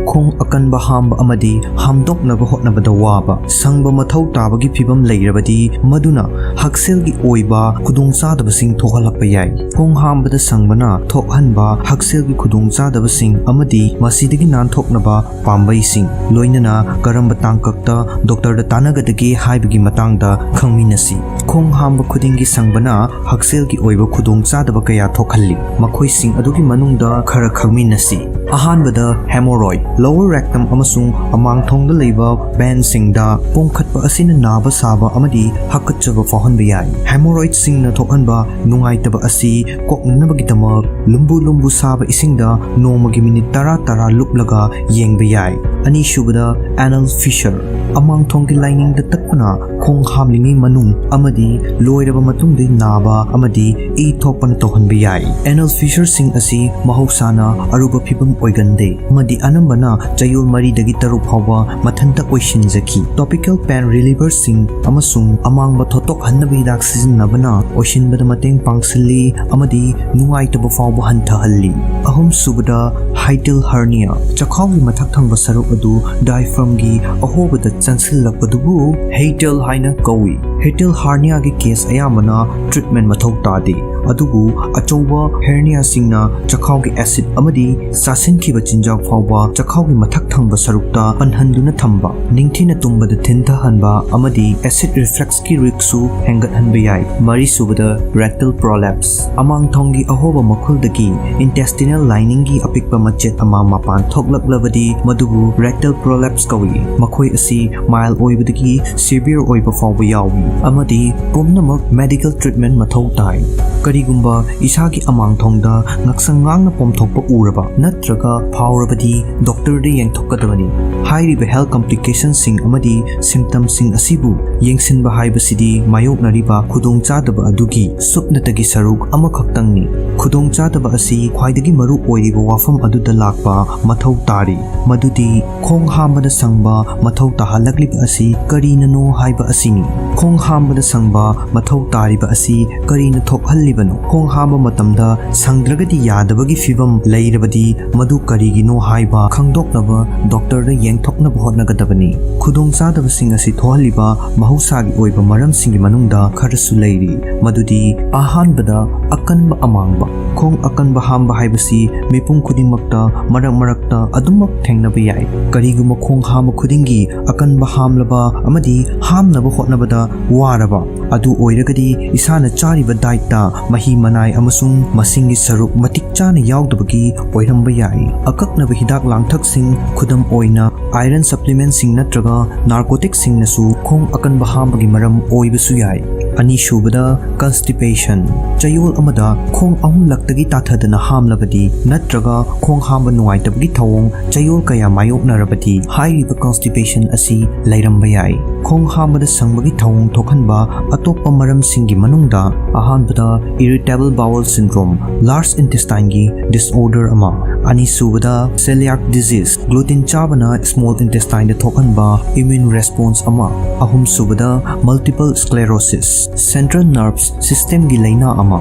ꯈꯣꯡ ꯑꯀꯟꯕ ꯍꯥꯝꯕ ꯑꯃꯗꯤ ꯍꯥꯝꯗꯣꯛꯅꯕ ꯍꯣꯠꯅꯕꯗ ꯋꯥꯕ, ꯁꯪꯕ ꯃꯊꯧ ꯇꯥꯕꯒꯤ ꯐꯤꯚꯝ ꯂꯩꯔꯕꯗꯤ ꯃꯗꯨꯅ ꯍꯛꯁꯦꯜꯒꯤ ꯑꯣꯏꯕ ꯈꯨꯗꯣꯡꯆꯥꯗꯕꯁꯤꯡ ꯊꯣꯛꯍꯜꯂꯛꯄ ꯌꯥꯏ꯫ ꯈꯣꯡ ꯍꯥꯝꯕꯗ ꯁꯪꯕꯅ ꯊꯣꯛꯍꯟꯕ ꯍꯛꯁꯦꯜꯒꯤ ꯈꯨꯗꯣꯡꯆꯥꯗꯕꯁꯤꯡ ꯑꯃꯗꯤ ꯃꯁꯤꯗꯒꯤ ꯅꯥꯟꯊꯣꯛꯅꯕ ꯄꯥꯝꯕꯩꯁꯤꯡ, ꯂꯣꯏꯅꯅ ꯀꯔꯝꯕ ꯇꯥꯡꯀꯛꯇ ꯗꯣꯛꯇꯔꯗ ꯇꯥꯟꯅꯒꯗꯒꯦ ꯍꯥꯏꯕꯒꯤ ꯃꯇꯥꯡꯗ ꯈꯪꯃꯤꯟꯅꯁꯤ꯫ ꯈꯣꯡ ꯍꯥꯝꯕ ꯈꯨꯗꯤꯡꯒꯤ ꯁꯪꯕꯅ ꯍꯛꯁꯦꯜꯒꯤ ꯑꯣꯏꯕ ꯈꯨꯗꯣꯡꯆꯥꯗꯕ ꯀꯌꯥ ꯊꯣꯛꯍꯜꯂꯤ꯫ ꯃꯈꯣꯏꯁꯤꯡ ꯑꯗꯨꯒꯤ ꯃꯅꯨꯡꯗ ꯈꯔ ꯈꯪꯃꯤꯟꯅꯁꯤ꯫ ꯑꯍꯥꯟꯕꯗ, hemorrhoid꯫ Lower rectum ꯑꯃꯁꯨꯡ ꯑꯃꯥꯡꯊꯣꯡꯗ ꯂꯩꯕ vein ꯁꯤꯡꯗ ꯄꯣꯝꯈꯠꯄ ꯑꯁꯤꯅ ꯅꯥꯕ ꯁꯥꯕ ꯑꯃꯗꯤ ꯍꯥꯀꯠꯆꯕ ꯐꯥꯎꯍꯟꯕ ꯌꯥꯏ꯫ Hemorrhoid ꯁꯤꯡꯅ ꯊꯣꯛꯍꯟꯕ ꯅꯨꯡꯉꯥꯏꯇꯕ ꯑꯁꯤ ꯀꯣꯛꯅꯅꯕꯒꯤꯗꯃꯛ ꯂꯨꯝꯕꯨ ꯂꯨꯝꯕꯨ ꯁꯥꯕ ꯏꯁꯤꯡꯗ ꯅꯣꯡꯃꯒꯤ ꯃꯤꯅꯤꯠ ꯇꯔꯥ ꯇꯔꯥ ꯂꯨꯞꯂꯒ ꯌꯦꯡꯕ ꯌꯥꯏ꯫ ꯑꯅꯤꯁꯨꯕꯗ, anal fissure꯫ ꯑꯃꯥꯡꯊꯣꯡꯒꯤ ꯂꯥꯏꯅꯤꯡꯗ ꯇꯠꯄꯅ ꯈꯣꯡ ꯍꯥꯝꯂꯤꯉꯩ ꯃꯅꯨꯡ ꯑꯃꯗꯤ ꯂꯣꯏꯔꯕ ꯃꯇꯨꯡꯗ ꯅꯥꯕ ꯑꯃꯗꯤ ꯏ ꯊꯣꯛꯄꯅ ꯇꯧꯍꯟꯕ ꯌꯥꯏ꯫ Anal fissure ꯁꯤꯡ ꯑꯁꯤ ꯃꯍꯧꯁꯥꯅ ꯑꯔꯨꯕ ꯐꯤꯚꯝ ꯑꯣꯏꯒꯟꯗꯦ ꯑꯃꯗꯤ ꯑꯅꯝꯕꯅ ꯆꯌꯣꯜ ꯃꯔꯤꯗꯒꯤ ꯇꯔꯨꯛ ꯐꯥꯎꯕ ꯃꯊꯟꯇ ꯑꯣꯏꯁꯤꯟꯖꯈꯤ꯫ Topical pain reliever ꯁꯤꯡ ꯑꯃꯁꯨꯡ ꯑꯃꯥꯡꯕ ꯊꯣꯠꯇꯣꯛꯍꯟꯅꯕ ꯍꯤꯗꯥꯛ ꯁꯤꯖꯤꯟꯅꯕꯅ ꯑꯣꯏꯁꯤꯟꯕꯗ ꯃꯇꯦꯡ ꯄꯥꯡꯁꯤꯜꯂꯤ ꯑꯃꯗꯤ ꯅꯨꯡꯉꯥꯏꯇꯕ ꯐꯥꯎꯕ ꯍꯟꯊꯍꯜꯂꯤ꯫ ꯑꯍꯨꯝꯁꯨꯕꯗ, hiatal hernia꯫ ꯆꯈꯥꯎꯒꯤ ꯃꯊꯛ ꯊꯪꯕ ꯁꯔꯨꯛ ꯑꯗꯨ diaphragm ꯒꯤ ꯑꯍꯣꯕꯗ ꯆꯪꯁꯤꯜꯂꯛꯄꯗꯨꯕꯨ hiatal ꯍꯥꯏꯅ ꯀꯧꯏ꯫ Hiatal hernia ꯒꯤ case ꯑꯌꯥꯝꯕꯅ treatment ꯃꯊꯧ ꯇꯥꯗꯦ, ꯑꯗꯨꯕꯨ ꯑꯆꯧꯕ hernia ꯁꯤꯡꯅ ꯆꯈꯥꯎꯒꯤ acid ꯑꯃꯗꯤ ꯆꯥꯁꯤꯟꯈꯤꯕ ꯆꯤꯟꯖꯥꯛ ꯐꯥꯎꯕ ꯆꯈꯥꯎꯒꯤ ꯃꯊꯛ ꯊꯪꯕ ꯁꯔꯨꯛꯇ ꯄꯟꯍꯟꯗꯨꯅ ꯊꯝꯕ, ꯅꯤꯡꯊꯤꯅ ꯇꯨꯝꯕꯗ ꯊꯤꯟꯊꯍꯟꯕ ꯑꯃꯗꯤ acid reflux ꯀꯤ risk ꯁꯨ ꯍꯦꯟꯒꯠꯍꯟꯕ ꯌꯥꯏ꯫ ꯃꯔꯤꯁꯨꯕꯗ, rectal prolapse꯫ ꯑꯃꯥꯡꯊꯣꯡꯒꯤ ꯑꯍꯣꯕ ꯃꯈꯨꯜꯗꯒꯤ intestinal lining ꯒꯤ ꯑꯄꯤꯛꯄ ꯃꯆꯦꯠ ꯑꯃ ꯃꯄꯥꯟ ꯊꯣꯛꯂꯛꯂꯕꯗꯤ ꯃꯗꯨꯕꯨ rectal prolapse ꯀꯧꯏ꯫ ꯃꯈꯣꯏ ꯑꯁꯤ mild ꯑꯣꯏꯕꯗꯒꯤ severe ꯑꯣꯏꯕ ꯐꯥꯎꯕ ꯌꯥꯎꯏ ꯑꯃꯗꯤ ꯄꯨꯝꯅꯃꯛ medical treatment ꯃꯊꯧ ꯇꯥꯏ꯫ ꯀꯔꯤꯒꯨꯝꯕ ꯏꯁꯥꯒꯤ ꯑꯃꯥꯡꯊꯣꯡꯗ ꯉꯛꯁꯪ ꯉꯥꯡꯅ ꯄꯣꯝꯊꯣꯛꯄ ꯎꯔꯕ ꯅꯠꯇ꯭ꯔꯒ ꯐꯥꯎꯔꯕꯗꯤ doctor ꯗ ꯌꯦꯡꯊꯣꯛꯀꯗꯕꯅꯤ꯫ ꯍꯥꯏꯔꯤꯕ health complication ꯁꯤꯡ ꯑꯃꯗꯤ symptom ꯁꯤꯡ ꯑꯁꯤꯕꯨ ꯌꯦꯡꯁꯤꯟꯕ ꯍꯥꯏꯕꯁꯤꯗꯤ ꯃꯥꯌꯣꯛꯅꯔꯤꯕ ꯈꯨꯗꯣꯡꯆꯥꯗꯕ ꯑꯗꯨꯒꯤ ꯁꯨꯞꯅꯇꯒꯤ ꯁꯔꯨꯛ ꯑꯃꯈꯛꯇꯪꯅꯤ꯫ ꯈꯨꯗꯣꯡꯆꯥꯗꯕ ꯑꯁꯤ ꯈ꯭ꯋꯥꯏꯗꯒꯤ ꯃꯔꯨ ꯑꯣꯏꯔꯤꯕ ꯋꯥꯐꯝ ꯑꯗꯨꯗ ꯂꯥꯛꯄ ꯃꯊꯧ ꯇꯥꯔꯤ, ꯃꯗꯨꯗꯤ ꯈꯣꯡ ꯍꯥꯝꯕꯗ ꯁꯪꯕ ꯃꯊꯧ ꯇꯥꯍꯜꯂꯛꯂꯤꯕ ꯑꯁꯤ ꯀꯔꯤꯅꯅꯣ ꯍꯥꯏꯕ ꯑꯁꯤꯅꯤ꯫ ꯈꯣꯡ ꯍꯥꯝꯕꯗ ꯁꯪꯕ ꯃꯊꯧ ꯇꯥꯔꯤꯕ ꯑꯁꯤ ꯀꯔꯤꯅ ꯊꯣꯛꯍꯜꯂꯤꯕꯅꯣ? ꯈꯣꯡ ꯍꯥꯝꯕ ꯃꯇꯝꯗ ꯁꯪꯗ꯭ꯔꯒꯗꯤ ꯌꯥꯗꯕꯒꯤ ꯐꯤꯚꯝ ꯂꯩꯔꯕꯗꯤ ꯃꯗꯨ ꯀꯔꯤꯒꯤꯅꯣ ꯍꯥꯏꯕ ꯈꯪꯗꯣꯛꯅꯕ doctor ꯗ ꯌꯦꯡꯊꯣꯛꯅꯕ ꯍꯣꯠꯅꯒꯗꯕꯅꯤ꯫ ꯈꯨꯗꯣꯡꯆꯥꯗꯕꯁꯤꯡ ꯑꯁꯤ ꯊꯣꯛꯍꯜꯂꯤꯕ ꯃꯍꯧꯁꯥꯒꯤ ꯑꯣꯏꯕ ꯃꯔꯝꯁꯤꯡꯒꯤ ꯃꯅꯨꯡꯗ ꯈꯔꯁꯨ ꯂꯩꯔꯤ, ꯃꯗꯨꯗꯤ ꯑꯍꯥꯟꯕꯗ ꯑꯀꯟꯕ ꯑꯃꯥꯡꯕ꯫ ꯈꯣꯡ ꯑꯀꯟꯕ ꯍꯥꯝꯕ ꯍꯥꯏꯕꯁꯤ ꯃꯤꯄꯨꯝ ꯈꯨꯗꯤꯡꯃꯛꯇ ꯃꯔꯛ ꯃꯔꯛꯇ ꯑꯗꯨꯃꯛ ꯊꯦꯡꯅꯕ ꯌꯥꯏ꯫ ꯀꯔꯤꯒꯨꯝꯕ ꯈꯣꯡ ꯍꯥꯝꯕ ꯈꯨꯗꯤꯡꯒꯤ ꯑꯀꯟꯕ ꯍꯥꯝꯂꯕ ꯑꯃꯗꯤ ꯍꯥꯝꯅꯕ ꯍꯣꯠꯅꯕꯗ ꯋꯥꯔꯕ ꯑꯗꯨ ꯑꯣꯏꯔꯒꯗꯤ, ꯏꯁꯥꯅ ꯆꯥꯔꯤꯕ dietꯇ ꯃꯍꯤ ꯃꯅꯥꯏ ꯑꯃꯁꯨꯡ ꯃꯁꯤꯡꯒꯤ ꯁꯔꯨꯛ ꯃꯇꯤꯛ ꯆꯥꯅ ꯌꯥꯎꯗꯕꯒꯤ ꯑꯣꯏꯔꯝꯕ ꯌꯥꯏ꯫ ꯑꯀꯛꯅꯕ ꯍꯤꯗꯥꯛ ꯂꯥꯡꯊꯛꯁꯤꯡ, ꯈꯨꯗꯝ ꯑꯣꯏꯅ iron supplementꯁꯤꯡ ꯅꯠꯇ꯭ꯔꯒ narcoticꯁꯤꯡꯅꯁꯨ ꯈꯣꯡ ꯑꯀꯟꯕ ꯍꯥꯝꯕꯒꯤ ꯃꯔꯝ ꯑꯣꯏꯕꯁꯨ ꯌꯥꯏ꯫ ꯑꯅꯤꯁꯨꯕꯗ, constipation꯫ ꯆꯌꯣꯜ ꯑꯃꯗ ꯈꯣꯡ ꯑꯍꯨꯝꯂꯛꯇꯒꯤ ꯇꯥꯊꯗꯅ ꯍꯥꯝꯂꯕꯗꯤ ꯅꯠꯇ꯭ꯔꯒ ꯈꯣꯡ ꯍꯥꯝꯕ ꯅꯨꯡꯉꯥꯏꯇꯕꯒꯤ ꯊꯧꯑꯣꯡ ꯆꯌꯣꯜ ꯀꯌꯥ ꯃꯥꯌꯣꯛꯅꯔꯕꯗꯤ, ꯍꯥꯏꯔꯤꯕ constipation ꯑꯁꯤ ꯂꯩꯔꯝꯕ ꯌꯥꯏ꯫ ꯈꯣꯡ ꯍꯥꯝꯕꯗ ꯁꯪꯕꯒꯤ ꯊꯧꯑꯣꯡ ꯊꯣꯛꯍꯟꯕ ꯑꯇꯣꯞꯄ ꯃꯔꯝꯁꯤꯡꯒꯤ ꯃꯅꯨꯡꯗ, ꯑꯍꯥꯟꯕꯗ, irritable bowel syndrome, large intestineꯒꯤ disorder ꯑꯃ, ꯑꯅꯤꯁꯨꯕꯗ, celiac disease, gluten ꯆꯥꯕꯅ small intestineꯗ ꯊꯣꯛꯍꯟꯕ immune response ꯑꯃ, ꯑꯍꯨꯝꯁꯨꯕꯗ, multiple sclerosis, central nerves systemꯒꯤ ꯂꯩꯅꯥ ꯑꯃ,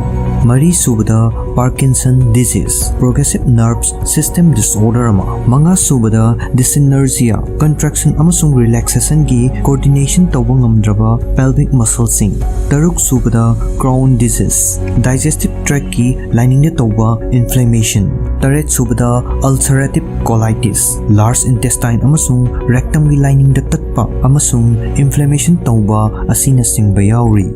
ꯃꯔꯤꯁꯨꯕꯗ, Parkinson disease, progressive nerves system disorder ꯑꯃ, ꯃꯉꯥꯁꯨꯕꯗ, dyssynergia, contraction ꯑꯃꯁꯨꯡ relaxationꯒꯤ coordination ꯇꯧꯕ ꯉꯝꯗ꯭ꯔꯕ pelvic muscleꯁꯤꯡ, ꯇꯔꯨꯛꯁꯨꯕꯗ, Crohn disease, digestive tractꯀꯤ liningꯗ ꯇꯧꯕ inflammation, ꯇꯔꯦꯠꯁꯨꯕꯗ, ulcerative colitis, large intestine ꯑꯃꯁꯨꯡ rectumꯒꯤ liningꯗ ꯇꯠꯄ ꯑꯃꯁꯨꯡ inflammation ꯇꯧꯕ ꯑꯁꯤꯅꯆꯤꯡꯕ ꯌꯥꯎꯔꯤ꯫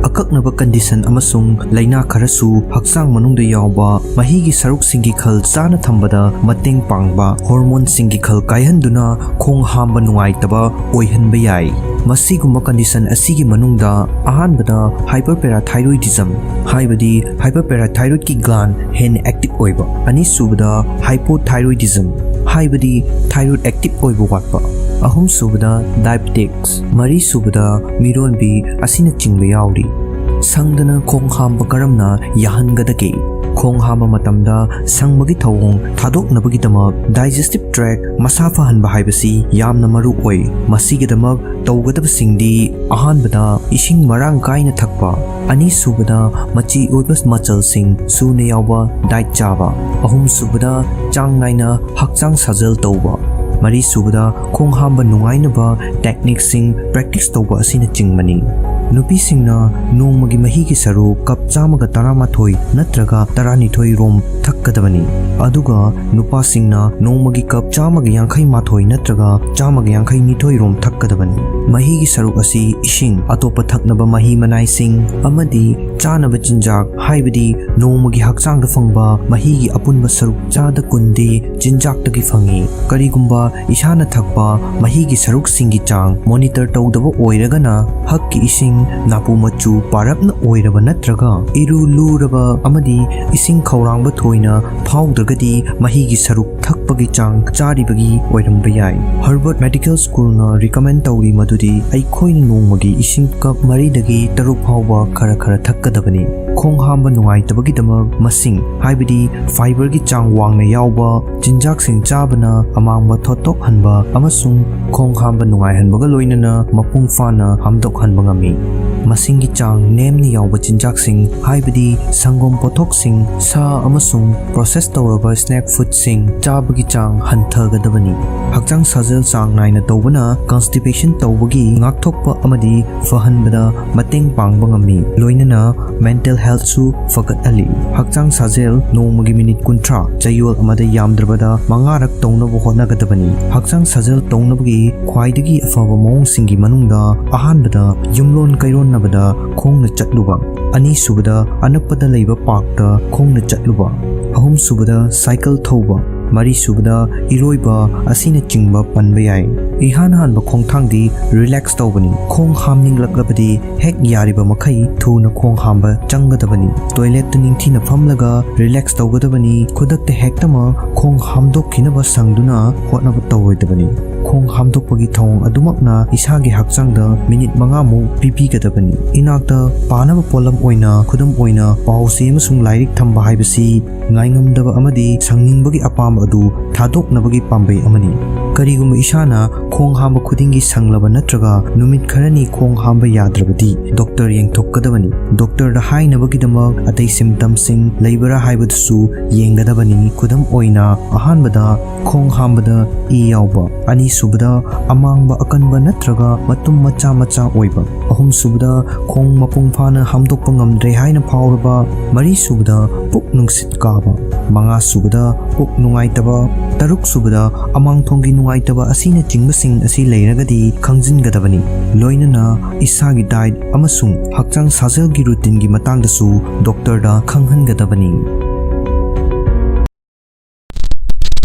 ꯑꯀꯛꯅꯕ condition ꯑꯃꯁꯨꯡ ꯂꯩꯅꯥ ꯈꯔꯁꯨ ꯍꯛꯆꯥꯡ ꯃꯅꯨꯡꯗ ꯌꯥꯎꯕ ꯃꯍꯤꯒꯤ ꯁꯔꯨꯛꯁꯤꯡꯒꯤ ꯈꯜ ꯆꯥꯅ ꯊꯝꯕꯗ ꯃꯇꯦꯡ ꯄꯥꯡꯕ hormoneꯁꯤꯡꯒꯤ ꯈꯜ ꯀꯥꯏꯍꯟꯗꯨꯅ ꯈꯣꯡ ꯍꯥꯝꯕ ꯅꯨꯡꯉꯥꯏꯇꯕ ꯑꯣꯏꯍꯟꯕ ꯌꯥꯏ꯫ ꯃꯁꯤꯒꯨꯝꯕ condition ꯑꯁꯤꯒꯤ ꯃꯅꯨꯡꯗ ꯑꯍꯥꯟꯕꯗ hyperparathyroidism, ꯍꯥꯏꯕꯗꯤ hyperparathyroidꯀꯤ gland ꯍꯦꯟꯅ active ꯑꯣꯏꯕ, ꯑꯅꯤꯁꯨꯕꯗ hypothyroidism, ꯍꯥꯏꯕꯗꯤ thyroid active ꯑꯣꯏꯕ ꯋꯥꯠꯄ, ꯑꯍꯨꯝꯁꯨꯕꯗ diabetics, ꯃꯔꯤꯁꯨꯕꯗ ꯃꯤꯔꯣꯟꯕꯤ ꯑꯁꯤꯅꯆꯤꯡꯕ ꯌꯥꯎꯔꯤ꯫ ꯁꯪꯗꯅ ꯈꯣꯡ ꯍꯥꯝꯕ ꯀꯔꯝꯅ ꯌꯥꯍꯟꯒꯗꯒꯦ? ꯈꯣꯡ ꯍꯥꯝꯕ ꯃꯇꯝꯗ ꯁꯪꯕꯒꯤ ꯊꯧꯑꯣꯡ ꯊꯥꯗꯣꯛꯅꯕꯒꯤꯗꯃꯛ digestive tract ꯃꯁꯥ ꯐꯍꯟꯕ ꯍꯥꯏꯕꯁꯤ ꯌꯥꯝꯅ ꯃꯔꯨ ꯑꯣꯏ꯫ ꯃꯁꯤꯒꯤꯗꯃꯛ ꯇꯧꯒꯗꯕꯁꯤꯡꯗꯤ, ꯑꯍꯥꯟꯕꯗ, ꯏꯁꯤꯡ ꯃꯔꯥꯡ ꯀꯥꯏꯅ ꯊꯛꯄ, ꯑꯅꯤꯁꯨꯕꯗ, ꯃꯆꯤ ꯑꯣꯏꯕ ꯃꯆꯜꯁꯤꯡ ꯁꯨꯅ ꯌꯥꯎꯕ diet ꯆꯥꯕ, ꯑꯍꯨꯝꯁꯨꯕꯗ, ꯆꯥꯡ ꯅꯥꯏꯅ ꯍꯛꯆꯥꯡ ꯁꯥꯖꯦꯜ ꯇꯧꯕ, ꯃꯔꯤꯁꯨꯕꯗ, ꯈꯣꯡ ꯍꯥꯝꯕ ꯅꯨꯡꯉꯥꯏꯅꯕ techniqueꯁꯤꯡ practice ꯇꯧꯕ ꯑꯁꯤꯅꯆꯤꯡꯕꯅꯤ꯫ ꯅꯨꯄꯤꯁꯤꯡꯅ ꯅꯣꯡꯃꯒꯤ ꯃꯍꯤꯒꯤ ꯁꯔꯨꯛ ꯀꯞ ꯆꯥꯝꯃꯒ ꯇꯔꯥꯃꯥꯊꯣꯏ ꯅꯠꯇ꯭ꯔꯒ ꯇꯔꯥꯅꯤꯊꯣꯏ ꯔꯣꯝ ꯊꯛꯀꯗꯕꯅꯤ, ꯑꯗꯨꯒ ꯅꯨꯄꯥꯁꯤꯡꯅ ꯅꯣꯡꯃꯒꯤ ꯀꯞ ꯆꯥꯝꯃꯒ ꯌꯥꯡꯈꯩ ꯃꯥꯊꯣꯏ ꯅꯠꯇ꯭ꯔꯒ ꯆꯥꯝꯃꯒ ꯌꯥꯡꯈꯩ ꯅꯤꯊꯣꯏ ꯔꯣꯝ ꯊꯛꯀꯗꯕꯅꯤ꯫ ꯃꯍꯤꯒꯤ ꯁꯔꯨꯛ ꯑꯁꯤ ꯏꯁꯤꯡ, ꯑꯇꯣꯞꯄ ꯊꯛꯅꯕ ꯃꯍꯤ ꯃꯅꯥꯏꯁꯤꯡ ꯑꯃꯗꯤ ꯆꯥꯅꯕ ꯆꯤꯟꯖꯥꯛ, ꯍꯥꯏꯕꯗꯤ ꯅꯣꯡꯃꯒꯤ ꯍꯛꯆꯥꯡꯗ ꯐꯪꯕ ꯃꯍꯤꯒꯤ ꯑꯄꯨꯟꯕ ꯁꯔꯨꯛ ꯆꯥꯗ ꯀꯨꯟꯗꯤ ꯆꯤꯟꯖꯥꯛꯇꯒꯤ ꯐꯪꯏ꯫ ꯀꯔꯤꯒꯨꯝꯕ ꯏꯁꯥꯅ ꯊꯛꯄ ꯃꯍꯤꯒꯤ ꯁꯔꯨꯛꯁꯤꯡꯒꯤ ꯆꯥꯡ ꯃꯣꯅꯤꯇꯔ ꯇꯧꯗꯕ ꯑꯣꯏꯔꯒꯅ, ꯍꯛꯀꯤ ꯏꯁꯤꯡ ꯅꯥꯄꯨ ꯃꯆꯨ ꯄꯥꯔꯞꯅ ꯑꯣꯏꯔꯕ ꯅꯠꯇ꯭ꯔꯒ ꯏꯔꯨ ꯂꯨꯔꯕ ꯑꯃꯗꯤ ꯏꯁꯤꯡ ꯈꯧꯔꯥꯡꯕ ꯊꯣꯏꯅ ꯐꯥꯎꯗ꯭ꯔꯒꯗꯤ, ꯃꯍꯤꯒꯤ ꯁꯔꯨꯛ ꯊꯛꯄꯒꯤ ꯆꯥꯡ ꯆꯥꯔꯤꯕꯒꯤ ꯑꯣꯏꯔꯝꯕ ꯌꯥꯏ꯫ ꯍꯔꯕꯔꯠ ꯃꯦꯗꯤꯀꯦꯜ ꯁ꯭ꯀꯨꯜꯅ ꯔꯤꯀꯃꯦꯟ ꯇꯧꯔꯤ ꯃꯗꯨꯗꯤ ꯑꯩꯈꯣꯏꯅ ꯅꯣꯡꯃꯒꯤ ꯏꯁꯤꯡ ꯀꯞ ꯃꯔꯤꯗꯒꯤ ꯇꯔꯨꯛ ꯐꯥꯎꯕ ꯈꯔ ꯈꯔ ꯊꯛꯀꯗꯕꯅꯤ꯫ ꯈꯣꯡ ꯍꯥꯝꯕ ꯅꯨꯡꯉꯥꯏꯇꯕꯒꯤꯗꯃꯛ ꯃꯁꯤꯡ, ꯍꯥꯏꯕꯗꯤ ꯐꯥꯏꯕꯔꯒꯤ ꯆꯥꯡ ꯋꯥꯡꯅ ꯌꯥꯎꯕ ꯆꯤꯟꯖꯥꯛꯁꯤꯡ ꯆꯥꯕꯅ ꯑꯃꯥꯡꯕ ꯊꯣꯠꯇꯣꯛꯍꯟꯕ ꯑꯃꯁꯨꯡ ꯈꯣꯡ ꯍꯥꯝꯕ ꯅꯨꯡꯉꯥꯏꯍꯟꯕꯒ ꯂꯣꯏꯅꯅ ꯃꯄꯨꯡ ꯐꯥꯅ ꯍꯥꯝꯗꯣꯛꯍꯟꯕ ꯉꯝꯃꯤ꯫ ꯃꯁꯤꯡꯒꯤ ꯆꯥꯡ ꯅꯦꯝꯅ ꯌꯥꯎꯕ ꯆꯤꯟꯖꯥꯛꯁꯤꯡ, ꯍꯥꯏꯕꯗꯤ ꯁꯪꯒꯣꯝ ꯄꯣꯠꯊꯣꯛꯁꯤꯡ, ꯁꯥ ꯑꯃꯁꯨꯡ ꯄ꯭ꯔꯣꯁꯦꯁ ꯇꯧꯔꯕ ꯁ꯭ꯅꯦꯛ ꯐꯨꯗꯁꯤꯡ ꯆꯥꯕꯒꯤ ꯆꯥꯡ ꯍꯟꯊꯒꯗꯕꯅꯤ꯫ ꯍꯛꯆꯥꯡ ꯁꯥꯖꯦꯜ ꯆꯥꯡ ꯅꯥꯏꯅ ꯇꯧꯕꯅ ꯀꯟꯁꯇꯤꯄꯦꯁꯟ ꯇꯧꯕꯒꯤ ꯉꯥꯛꯊꯣꯛꯄ ꯑꯃꯗꯤ ꯐꯍꯟꯕꯗ ꯃꯇꯦꯡ ꯄꯥꯡꯕ ꯉꯝꯃꯤ, ꯂꯣꯏꯅꯅ ꯃꯦꯟꯇꯦꯜ ꯍꯦꯜꯊꯁꯨ ꯐꯒꯠꯍꯜꯂꯤ꯫ ꯍꯛꯆꯥꯡ ꯁꯥꯖꯦꯜ ꯅꯣꯡꯃꯒꯤ ꯃꯤꯅꯤꯠ ꯀꯨꯟꯊ꯭ꯔꯥ, ꯆꯌꯣꯜ ꯑꯃꯗ ꯌꯥꯝꯗ꯭ꯔꯕꯗ ꯃꯉꯥꯔꯛ ꯇꯧꯅꯕ ꯍꯣꯠꯅꯒꯗꯕꯅꯤ꯫ ꯍꯛꯆꯥꯡ ꯁꯥꯖꯦꯜ ꯇꯧꯅꯕꯒꯤ ꯈ꯭ꯋꯥꯏꯗꯒꯤ ꯑꯐꯕ ꯃꯑꯣꯡꯁꯤꯡꯒꯤ ꯃꯅꯨꯡꯗ ꯑꯍꯥꯟꯕꯗ ꯌꯨꯝꯂꯣꯟ ꯀꯩꯔꯣꯟꯅꯕꯗ ꯈꯣꯡꯅ ꯆꯠꯂꯨꯕ, ꯑꯅꯤꯁꯨꯕꯗ ꯑꯅꯛꯄꯗ ꯂꯩꯕ ꯄꯥꯔꯛꯇ ꯈꯣꯡꯅ ꯆꯠꯂꯨꯕ, ꯑꯍꯨꯝꯁꯨꯕꯗ ꯁꯥꯏꯀꯜ ꯊꯧꯕ, ꯃꯔꯤꯁꯨꯕꯗ ꯏꯔꯣꯏꯕ ꯑꯁꯤꯅꯆꯤꯡꯕ ꯄꯟꯕ ꯌꯥꯏ꯫ ꯏꯍꯥꯟ ꯍꯥꯟꯕ ꯈꯣꯡꯊꯥꯡꯗꯤ ꯔꯤꯂꯦꯛꯁ ꯇꯧꯕꯅꯤ꯫ ꯈꯣꯡ ꯍꯥꯝꯅꯤꯡꯂꯛꯂꯕꯗꯤ ꯍꯦꯛ ꯌꯥꯔꯤꯕ ꯃꯈꯩ ꯊꯨꯅ ꯈꯣꯡ ꯍꯥꯝꯕ ꯆꯪꯒꯗꯕꯅꯤ꯫ ꯇꯣꯏꯂꯦꯠꯇ ꯅꯤꯡꯊꯤꯅ ꯐꯝꯂꯒ ꯔꯤꯂꯦꯛꯁ ꯇꯧꯒꯗꯕꯅꯤ꯫ ꯈꯨꯗꯛꯇ ꯍꯦꯛꯇꯃꯛ ꯈꯣꯡ ꯍꯥꯝꯗꯣꯛꯈꯤꯅꯕ ꯁꯪꯗꯨꯅ ꯍꯣꯠꯅꯕ ꯇꯧꯔꯣꯏꯗꯕꯅꯤ꯫ ꯈꯣꯡ ꯍꯥꯝꯗꯣꯛꯄꯒꯤ ꯊꯧꯑꯣꯡ ꯑꯗꯨꯃꯛꯅ ꯏꯁꯥꯒꯤ ꯍꯛꯆꯥꯡꯗ ꯃꯤꯅꯤꯠ ꯃꯉꯥꯃꯨꯛ ꯄꯤꯕꯤꯒꯗꯕꯅꯤ꯫ ꯏꯅꯥꯛꯇ ꯄꯥꯅꯕ ꯄꯣꯠꯂꯝ ꯑꯣꯏꯅ, ꯈꯨꯗꯝ ꯑꯣꯏꯅ, ꯄꯥꯎ ꯆꯦ ꯑꯃꯁꯨꯡ ꯂꯥꯏꯔꯤꯛ ꯊꯝꯕ ꯍꯥꯏꯕꯁꯤ ꯉꯥꯏꯉꯝꯗꯕ ꯑꯃꯗꯤ ꯁꯪꯅꯤꯡꯕꯒꯤ ꯑꯄꯥꯝꯕ ꯑꯗꯨ ꯊꯥꯗꯣꯛꯅꯕꯒꯤ ꯄꯥꯝꯕꯩ ꯑꯃꯅꯤ꯫ ꯀꯔꯤꯒꯨꯝꯕ ꯏꯁꯥꯅ ꯈꯣꯡ ꯍꯥꯝꯕ ꯈꯨꯗꯤꯡꯒꯤ ꯁꯪꯂꯕ ꯅꯠꯇ꯭ꯔꯒ ꯅꯨꯃꯤꯠ ꯈꯔꯅꯤ ꯈꯣꯡ ꯍꯥꯝꯕ ꯌꯥꯗ꯭ꯔꯕꯗꯤ ꯗꯣꯛꯇꯔ ꯌꯦꯡꯊꯣꯛꯀꯗꯕꯅꯤ꯫ ꯗꯣꯛꯇꯔꯗ ꯍꯥꯏꯅꯕꯒꯤꯗꯃꯛ ꯑꯇꯩ ꯁꯤꯝꯇꯝꯁꯤꯡ ꯂꯩꯕ꯭ꯔꯥ ꯍꯥꯏꯕꯗꯨꯁꯨ ꯌꯦꯡꯒꯗꯕꯅꯤ꯫ ꯈꯨꯗꯝ ꯑꯣꯏꯅ, ꯑꯍꯥꯟꯕꯗ ꯈꯣꯡ ꯍꯥꯝꯕꯗ ꯏ ꯌꯥꯎꯕ, ꯑꯅꯤꯁꯨꯕꯗ ꯑꯃꯥꯡꯕ ꯑꯀꯟꯕ ꯅꯠꯇ꯭ꯔꯒ ꯃꯇꯨꯝ ꯃꯆꯥ ꯃꯆꯥ ꯑꯣꯏꯕ, ꯑꯍꯨꯝꯁꯨꯕꯗ ꯈꯣꯡ ꯃꯄꯨꯡ ꯐꯥꯅ ꯍꯥꯝꯗꯣꯛꯄ ꯉꯝꯗ꯭ꯔꯦ ꯍꯥꯏꯅ ꯐꯥꯎꯔꯕ, ꯃꯔꯤꯁꯨꯕꯗ ꯄꯨꯛ ꯅꯨꯡꯁꯤꯠ ꯀꯥꯕ, ꯃꯉꯥꯁꯨꯕꯗ ꯄꯨꯛ ꯅꯨꯡꯉꯥꯏꯇꯕ, ꯇꯔꯨꯛꯁꯨꯕꯗ ꯑꯃꯥꯡꯊꯣꯡꯒꯤ ꯅꯨꯡꯉꯥꯏꯇꯕ ꯑꯁꯤꯅꯆꯤꯡꯕꯁꯤꯡ ꯑꯁꯤ ꯂꯩꯔꯒꯗꯤ ꯈꯪꯖꯤꯟꯒꯗꯕꯅꯤ꯫ ꯂꯣꯏꯅꯅ ꯏꯁꯥꯒꯤ ꯗꯥꯏꯠ ꯑꯃꯁꯨꯡ ꯍꯛꯆꯥꯡ ꯁꯥꯖꯦꯜꯒꯤ ꯔꯨꯇꯤꯟꯒꯤ ꯃꯇꯥꯡꯗꯁꯨ ꯗꯣꯛꯇꯔꯗ ꯈꯪꯍꯟꯒꯗꯕꯅꯤ꯫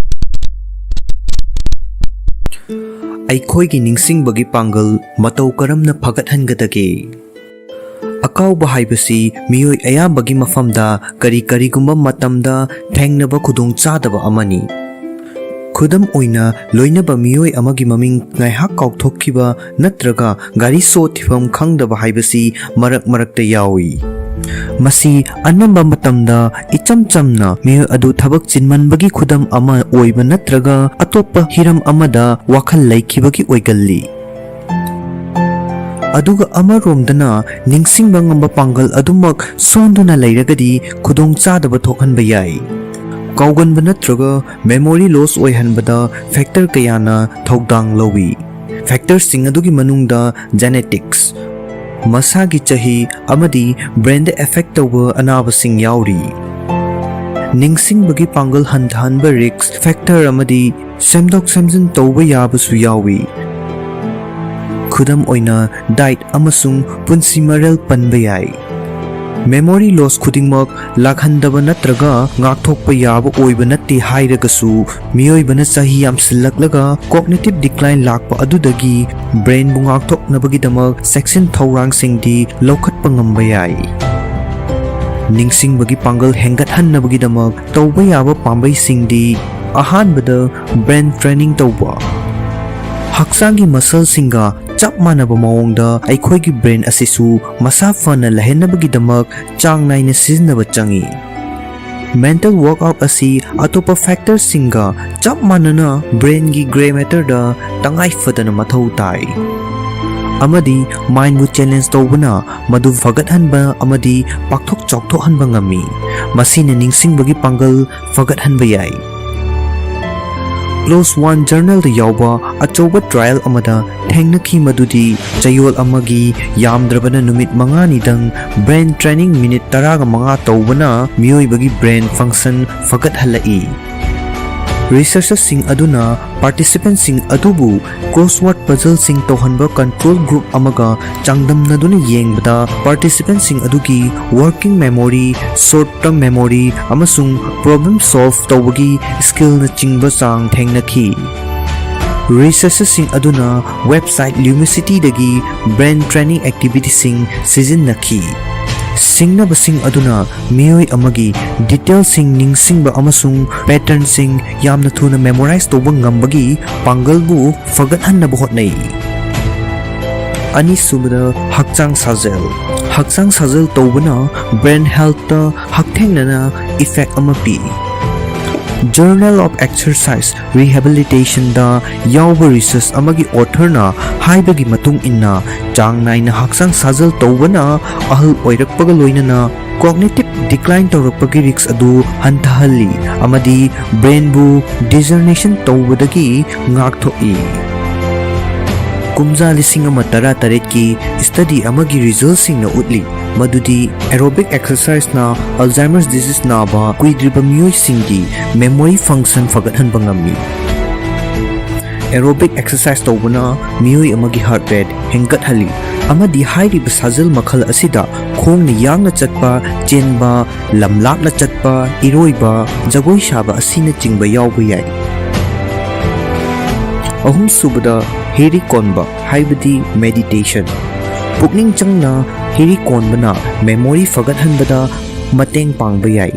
ꯑꯩꯈꯣꯏꯒꯤ ꯅꯤꯡꯁꯤꯡꯕꯒꯤ ꯄꯥꯡꯒꯜ ꯃꯇꯧ ꯀꯔꯝꯅ ꯐꯒꯠꯍꯟꯒꯗꯒꯦ? ꯑꯀꯥꯎꯕ ꯍꯥꯏꯕꯁꯤ ꯃꯤꯑꯣꯏ ꯑꯌꯥꯝꯕꯒꯤ ꯃꯐꯝꯗ ꯀꯔꯤ ꯀꯔꯤꯒꯨꯝꯕ ꯃꯇꯝꯗ ꯊꯦꯡꯅꯕ ꯈꯨꯗꯣꯡꯆꯥꯗꯕ ꯑꯃꯅꯤ꯫ ꯈꯨꯗꯝ ꯑꯣꯏꯅ, ꯂꯣꯏꯅꯕ ꯃꯤꯑꯣꯏ ꯑꯃꯒꯤ ꯃꯃꯤꯡ ꯉꯥꯏꯍꯥꯛ ꯀꯥꯎꯊꯣꯛꯈꯤꯕ ꯅꯠꯇ꯭ꯔꯒ ꯒꯥꯔꯤ ꯁꯣ ꯊꯤꯐꯝ ꯈꯪꯗꯕ ꯍꯥꯏꯕꯁꯤ ꯃꯔꯛ ꯃꯔꯛꯇ ꯌꯥꯎꯏ꯫ ꯃꯁꯤ ꯑꯅꯝꯕ ꯃꯇꯝꯗ ꯏꯆꯝ ꯆꯝꯅ ꯃꯤꯑꯣꯏ ꯑꯗꯨ ꯊꯕꯛ ꯆꯤꯟꯃꯟꯕꯒꯤ ꯈꯨꯗꯝ ꯑꯃ ꯑꯣꯏꯕ ꯅꯠꯇ꯭ꯔꯒ ꯑꯇꯣꯞꯄ ꯍꯤꯔꯝ ꯑꯃꯗ ꯋꯥꯈꯜ ꯂꯩꯈꯤꯕꯒꯤ ꯑꯣꯏꯒꯜꯂꯤ꯫ ꯑꯗꯨꯒ ꯑꯃꯔꯣꯝꯗꯅ, ꯅꯤꯡꯁꯤꯡꯕ ꯉꯝꯕ ꯄꯥꯡꯒꯜ ꯑꯗꯨꯃꯛ ꯁꯣꯟꯗꯨꯅ ꯂꯩꯔꯒꯗꯤ ꯈꯨꯗꯣꯡꯆꯥꯗꯕ ꯊꯣꯛꯍꯟꯕ ꯌꯥꯏ꯫ ꯀꯥꯎꯒꯟꯕ ꯅꯠꯇ꯭ꯔꯒ memory loss ꯑꯣꯏꯍꯟꯕꯗ factor ꯀꯌꯥꯅ ꯊꯧꯗꯥꯡ ꯂꯧꯏ꯫ Factorꯁꯤꯡ ꯑꯗꯨꯒꯤ ꯃꯅꯨꯡꯗ genetics, ꯃꯁꯥꯒꯤ ꯆꯍꯤ ꯑꯃꯗꯤ brainꯗ effect ꯇꯧꯕ ꯑꯅꯥꯕꯁꯤꯡ ꯌꯥꯎꯔꯤ꯫ ꯅꯤꯡꯁꯤꯡꯕꯒꯤ ꯄꯥꯡꯒꯜ ꯍꯟꯊꯍꯟꯕ risk factor ꯑꯃꯗꯤ ꯁꯦꯝꯗꯣꯛ ꯁꯦꯝꯖꯤꯟ ꯇꯧꯕ ꯌꯥꯕꯁꯨ ꯌꯥꯎꯏ꯫ ꯈꯨꯗꯝ ꯑꯣꯏꯅ, diet ꯑꯃꯁꯨꯡ ꯄꯨꯟꯁꯤ ꯃꯔꯦꯜ ꯄꯟꯕ ꯌꯥꯏ꯫ Memory loss ꯈꯨꯗꯤꯡꯃꯛ ꯂꯥꯛꯍꯟꯗꯕ ꯅꯠꯇ꯭ꯔꯒ ꯉꯥꯛꯊꯣꯛꯄ ꯌꯥꯕ ꯑꯣꯏꯕ ꯅꯠꯇꯦ ꯍꯥꯏꯔꯒꯁꯨ, ꯃꯤꯑꯣꯏꯕꯅ ꯆꯍꯤ ꯌꯥꯝꯁꯤꯜꯂꯛꯂꯒ cognitive decline ꯂꯥꯛꯄ ꯑꯗꯨꯗꯒꯤ brainꯕꯨ ꯉꯥꯛꯊꯣꯛꯅꯕꯒꯤꯗꯃꯛ ꯆꯦꯛꯁꯤꯟ ꯊꯧꯔꯥꯡꯁꯤꯡꯗꯤ ꯂꯧꯈꯠꯄ ꯉꯝꯕ ꯌꯥꯏ꯫ ꯅꯤꯡꯁꯤꯡꯕꯒꯤ ꯄꯥꯡꯒꯜ ꯍꯦꯟꯒꯠꯍꯟꯅꯕꯒꯤꯗꯃꯛ ꯇꯧꯕ ꯌꯥꯕ ꯄꯥꯝꯕꯩꯁꯤꯡꯗꯤ, ꯑꯍꯥꯟꯕꯗ, brain training ꯇꯧꯕ꯫ ꯍꯛꯆꯥꯡꯒꯤ muscleꯁꯤꯡꯒ ꯆꯞ ꯃꯥꯟꯅꯕ ꯃꯑꯣꯡꯗ ꯑꯩꯈꯣꯏꯒꯤ brain ꯑꯁꯤꯁꯨ ꯃꯁꯥ ꯐꯅ ꯂꯩꯍꯟꯅꯕꯒꯤꯗꯃꯛ ꯆꯥꯡ ꯅꯥꯏꯅ ꯁꯤꯖꯤꯟꯅꯕ ꯆꯪꯏ꯫ Mental workout ꯑꯁꯤ ꯑꯇꯣꯞꯄ factorꯁꯤꯡꯒ ꯆꯞ ꯃꯥꯟꯅꯅ brainꯒꯤ grey matterꯗ ꯇꯉꯥꯏ ꯐꯗꯅ ꯃꯊꯧ ꯇꯥꯏ, ꯑꯃꯗꯤ mindꯕꯨ challenge ꯇꯧꯕꯅ ꯃꯗꯨ ꯐꯒꯠꯍꯟꯕ ꯑꯃꯗꯤ ꯄꯥꯛꯊꯣꯛ ꯆꯥꯎꯊꯣꯛꯍꯟꯕ ꯉꯝꯃꯤ꯫ ꯃꯁꯤꯅ ꯅꯤꯡꯁꯤꯡꯕꯒꯤ ꯄꯥꯡꯒꯜ ꯐꯒꯠꯍꯟꯕ ꯌꯥꯏ꯫ Close One Journalꯗ ꯌꯥꯎꯕ ꯑꯆꯧꯕ trial ꯑꯃꯗ ꯊꯦꯡꯅꯈꯤ, ꯃꯗꯨꯗꯤ ꯆꯌꯣꯜ ꯑꯃꯒꯤ ꯌꯥꯝꯗ꯭ꯔꯕꯅ ꯅꯨꯃꯤꯠ ꯃꯉꯥꯅꯤꯗꯪ brain training minute ꯇꯔꯥꯒ ꯃꯉꯥ ꯇꯧꯕꯅ ꯃꯤꯑꯣꯏꯕꯒꯤ brain function ꯐꯒꯠꯍꯜꯂꯛꯏ꯫ Researcherꯁꯤꯡ ꯑꯗꯨꯅ participantꯁꯤꯡ ꯑꯗꯨꯕꯨ crossword puzzleꯁꯤꯡ ꯇꯧꯍꯟꯕ control group ꯑꯃꯒ ꯆꯥꯡꯗꯝꯅꯗꯨꯅ ꯌꯦꯡꯕꯗ participantꯁꯤꯡ ꯑꯗꯨꯒꯤ working memory, short term memory ꯑꯃꯁꯨꯡ problem solve ꯇꯧꯕꯒꯤ skillꯅꯆꯤꯡꯕ ꯆꯥꯡ ꯊꯦꯡꯅꯈꯤ꯫ Researcherꯁꯤꯡ ꯑꯗꯨꯅ website Lumicityꯗꯒꯤ brain training activityꯁꯤꯡ ꯁꯤꯖꯤꯟꯅꯈꯤ꯫ ꯁꯤꯡꯅꯕꯁꯤꯡ ꯑꯗꯨꯅ ꯃꯤꯑꯣꯏ ꯑꯃꯒꯤ detailꯁꯤꯡ ꯅꯤꯡꯁꯤꯡꯕ ꯑꯃꯁꯨꯡ patternꯁꯤꯡ ꯌꯥꯝꯅ ꯊꯨꯅ memorize ꯇꯧꯕ ꯉꯝꯕꯒꯤ ꯄꯥꯡꯒꯜꯕꯨ ꯐꯒꯠꯍꯟꯅꯕ ꯍꯣꯠꯅꯩ꯫ ꯑꯅꯤꯁꯨꯕꯗ, ꯍꯛꯆꯥꯡ ꯁꯥꯖꯦꯜ꯫ ꯍꯛꯆꯥꯡ ꯁꯥꯖꯦꯜ ꯇꯧꯕꯅ brain healthꯇ ꯍꯛꯊꯦꯡꯅꯅ effect ꯑꯃ ꯄꯤ꯫ Journal of Exercise Rehabilitationꯗ ꯌꯥꯎꯕ research ꯑꯃꯒꯤ authorꯅ ꯍꯥꯏꯕꯒꯤ ꯃꯇꯨꯡ ꯏꯟꯅ, ꯆꯥꯡ ꯅꯥꯏꯅ ꯍꯛꯆꯥꯡ ꯁꯥꯖꯦꯜ ꯇꯧꯕꯅ ꯑꯍꯜ ꯑꯣꯏꯔꯛꯄꯒ ꯂꯣꯏꯅꯅ cognitive decline ꯇꯧꯔꯛꯄꯒꯤ risk ꯑꯗꯨ ꯍꯟꯊꯍꯜꯂꯤ ꯑꯃꯗꯤ brainꯕꯨ degeneration ꯇꯧꯕꯗꯒꯤ ꯉꯥꯛꯊꯣꯛꯏ꯫ ꯀꯨꯝꯖꯥ ꯂꯤꯁꯤꯡ ꯑꯃ ꯇꯔꯥ ꯇꯔꯦꯠꯀꯤ study ꯑꯃꯒꯤ resultꯁꯤꯡꯅ ꯎꯠꯂꯤ ꯃꯗꯨꯗꯤ aerobic exerciseꯅ Alzheimer's disease ꯅꯥꯕ ꯀꯨꯏꯗ꯭ꯔꯤꯕ ꯃꯤꯑꯣꯏꯁꯤꯡꯒꯤ memory function ꯐꯒꯠꯍꯟꯕ ꯉꯝꯃꯤ꯫ Aerobic exercise ꯇꯧꯕꯅ ꯃꯤꯑꯣꯏ ꯑꯃꯒꯤ heart rate ꯍꯦꯟꯒꯠꯍꯜꯂꯤ ꯑꯃꯗꯤ ꯍꯥꯏꯔꯤꯕ ꯁꯥꯖꯦꯜ ꯃꯈꯜ ꯑꯁꯤꯗ ꯈꯣꯡꯅ ꯌꯥꯡꯅ ꯆꯠꯄ, ꯆꯦꯟꯕ, ꯂꯝ ꯂꯥꯞꯅ ꯆꯠꯄ, ꯏꯔꯣꯏꯕ, ꯖꯒꯣꯏ ꯁꯥꯕ ꯑꯁꯤꯅꯆꯤꯡꯕ ꯌꯥꯎꯕ ꯌꯥꯏ꯫ ꯑꯍꯨꯝꯁꯨꯕꯗ, ꯍꯤꯔꯤ ꯀꯣꯟꯕ ꯍꯥꯏꯕꯗꯤ meditation꯫ ꯄꯨꯛꯅꯤꯡ ꯆꯪꯅ ꯍꯤꯔꯤ ꯀꯣꯟꯕꯅ memory ꯐꯒꯠꯍꯟꯕꯗ ꯃꯇꯦꯡ ꯄꯥꯡꯕ ꯌꯥꯏ꯫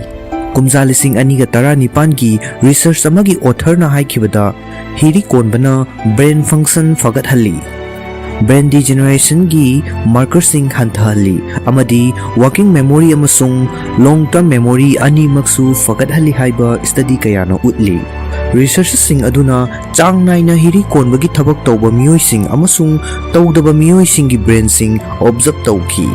ꯀꯨꯝꯖꯥ ꯂꯤꯁꯤꯡ ꯑꯅꯤꯒ ꯇꯔꯥꯅꯤꯄꯥꯟꯒꯤ research ꯑꯃꯒꯤ authorꯅ ꯍꯥꯏꯈꯤꯕꯗ, ꯍꯤꯔꯤ ꯀꯣꯟꯕꯅ brain function ꯐꯒꯠꯍꯜꯂꯤ꯫ Brain degenerationꯒꯤ markerꯁꯤꯡ ꯍꯟꯊꯍꯜꯂꯤ ꯑꯃꯗꯤ working memory ꯑꯃꯁꯨꯡ long term memory ꯑꯅꯤꯃꯛꯁꯨ ꯐꯒꯠꯍꯜꯂꯤ ꯍꯥꯏꯕ study ꯀꯌꯥꯅ ꯎꯠꯂꯤ꯫ Researchꯁꯤꯡ ꯑꯗꯨꯅ ꯆꯥꯡ ꯅꯥꯏꯅ ꯍꯤꯔꯤ ꯀꯣꯟꯕꯒꯤ ꯊꯕꯛ ꯇꯧꯕ ꯃꯤꯑꯣꯏꯁꯤꯡ ꯑꯃꯁꯨꯡ ꯇꯧꯗꯕ ꯃꯤꯑꯣꯏꯁꯤꯡꯒꯤ brainꯁꯤꯡ observe ꯇꯧꯈꯤ꯫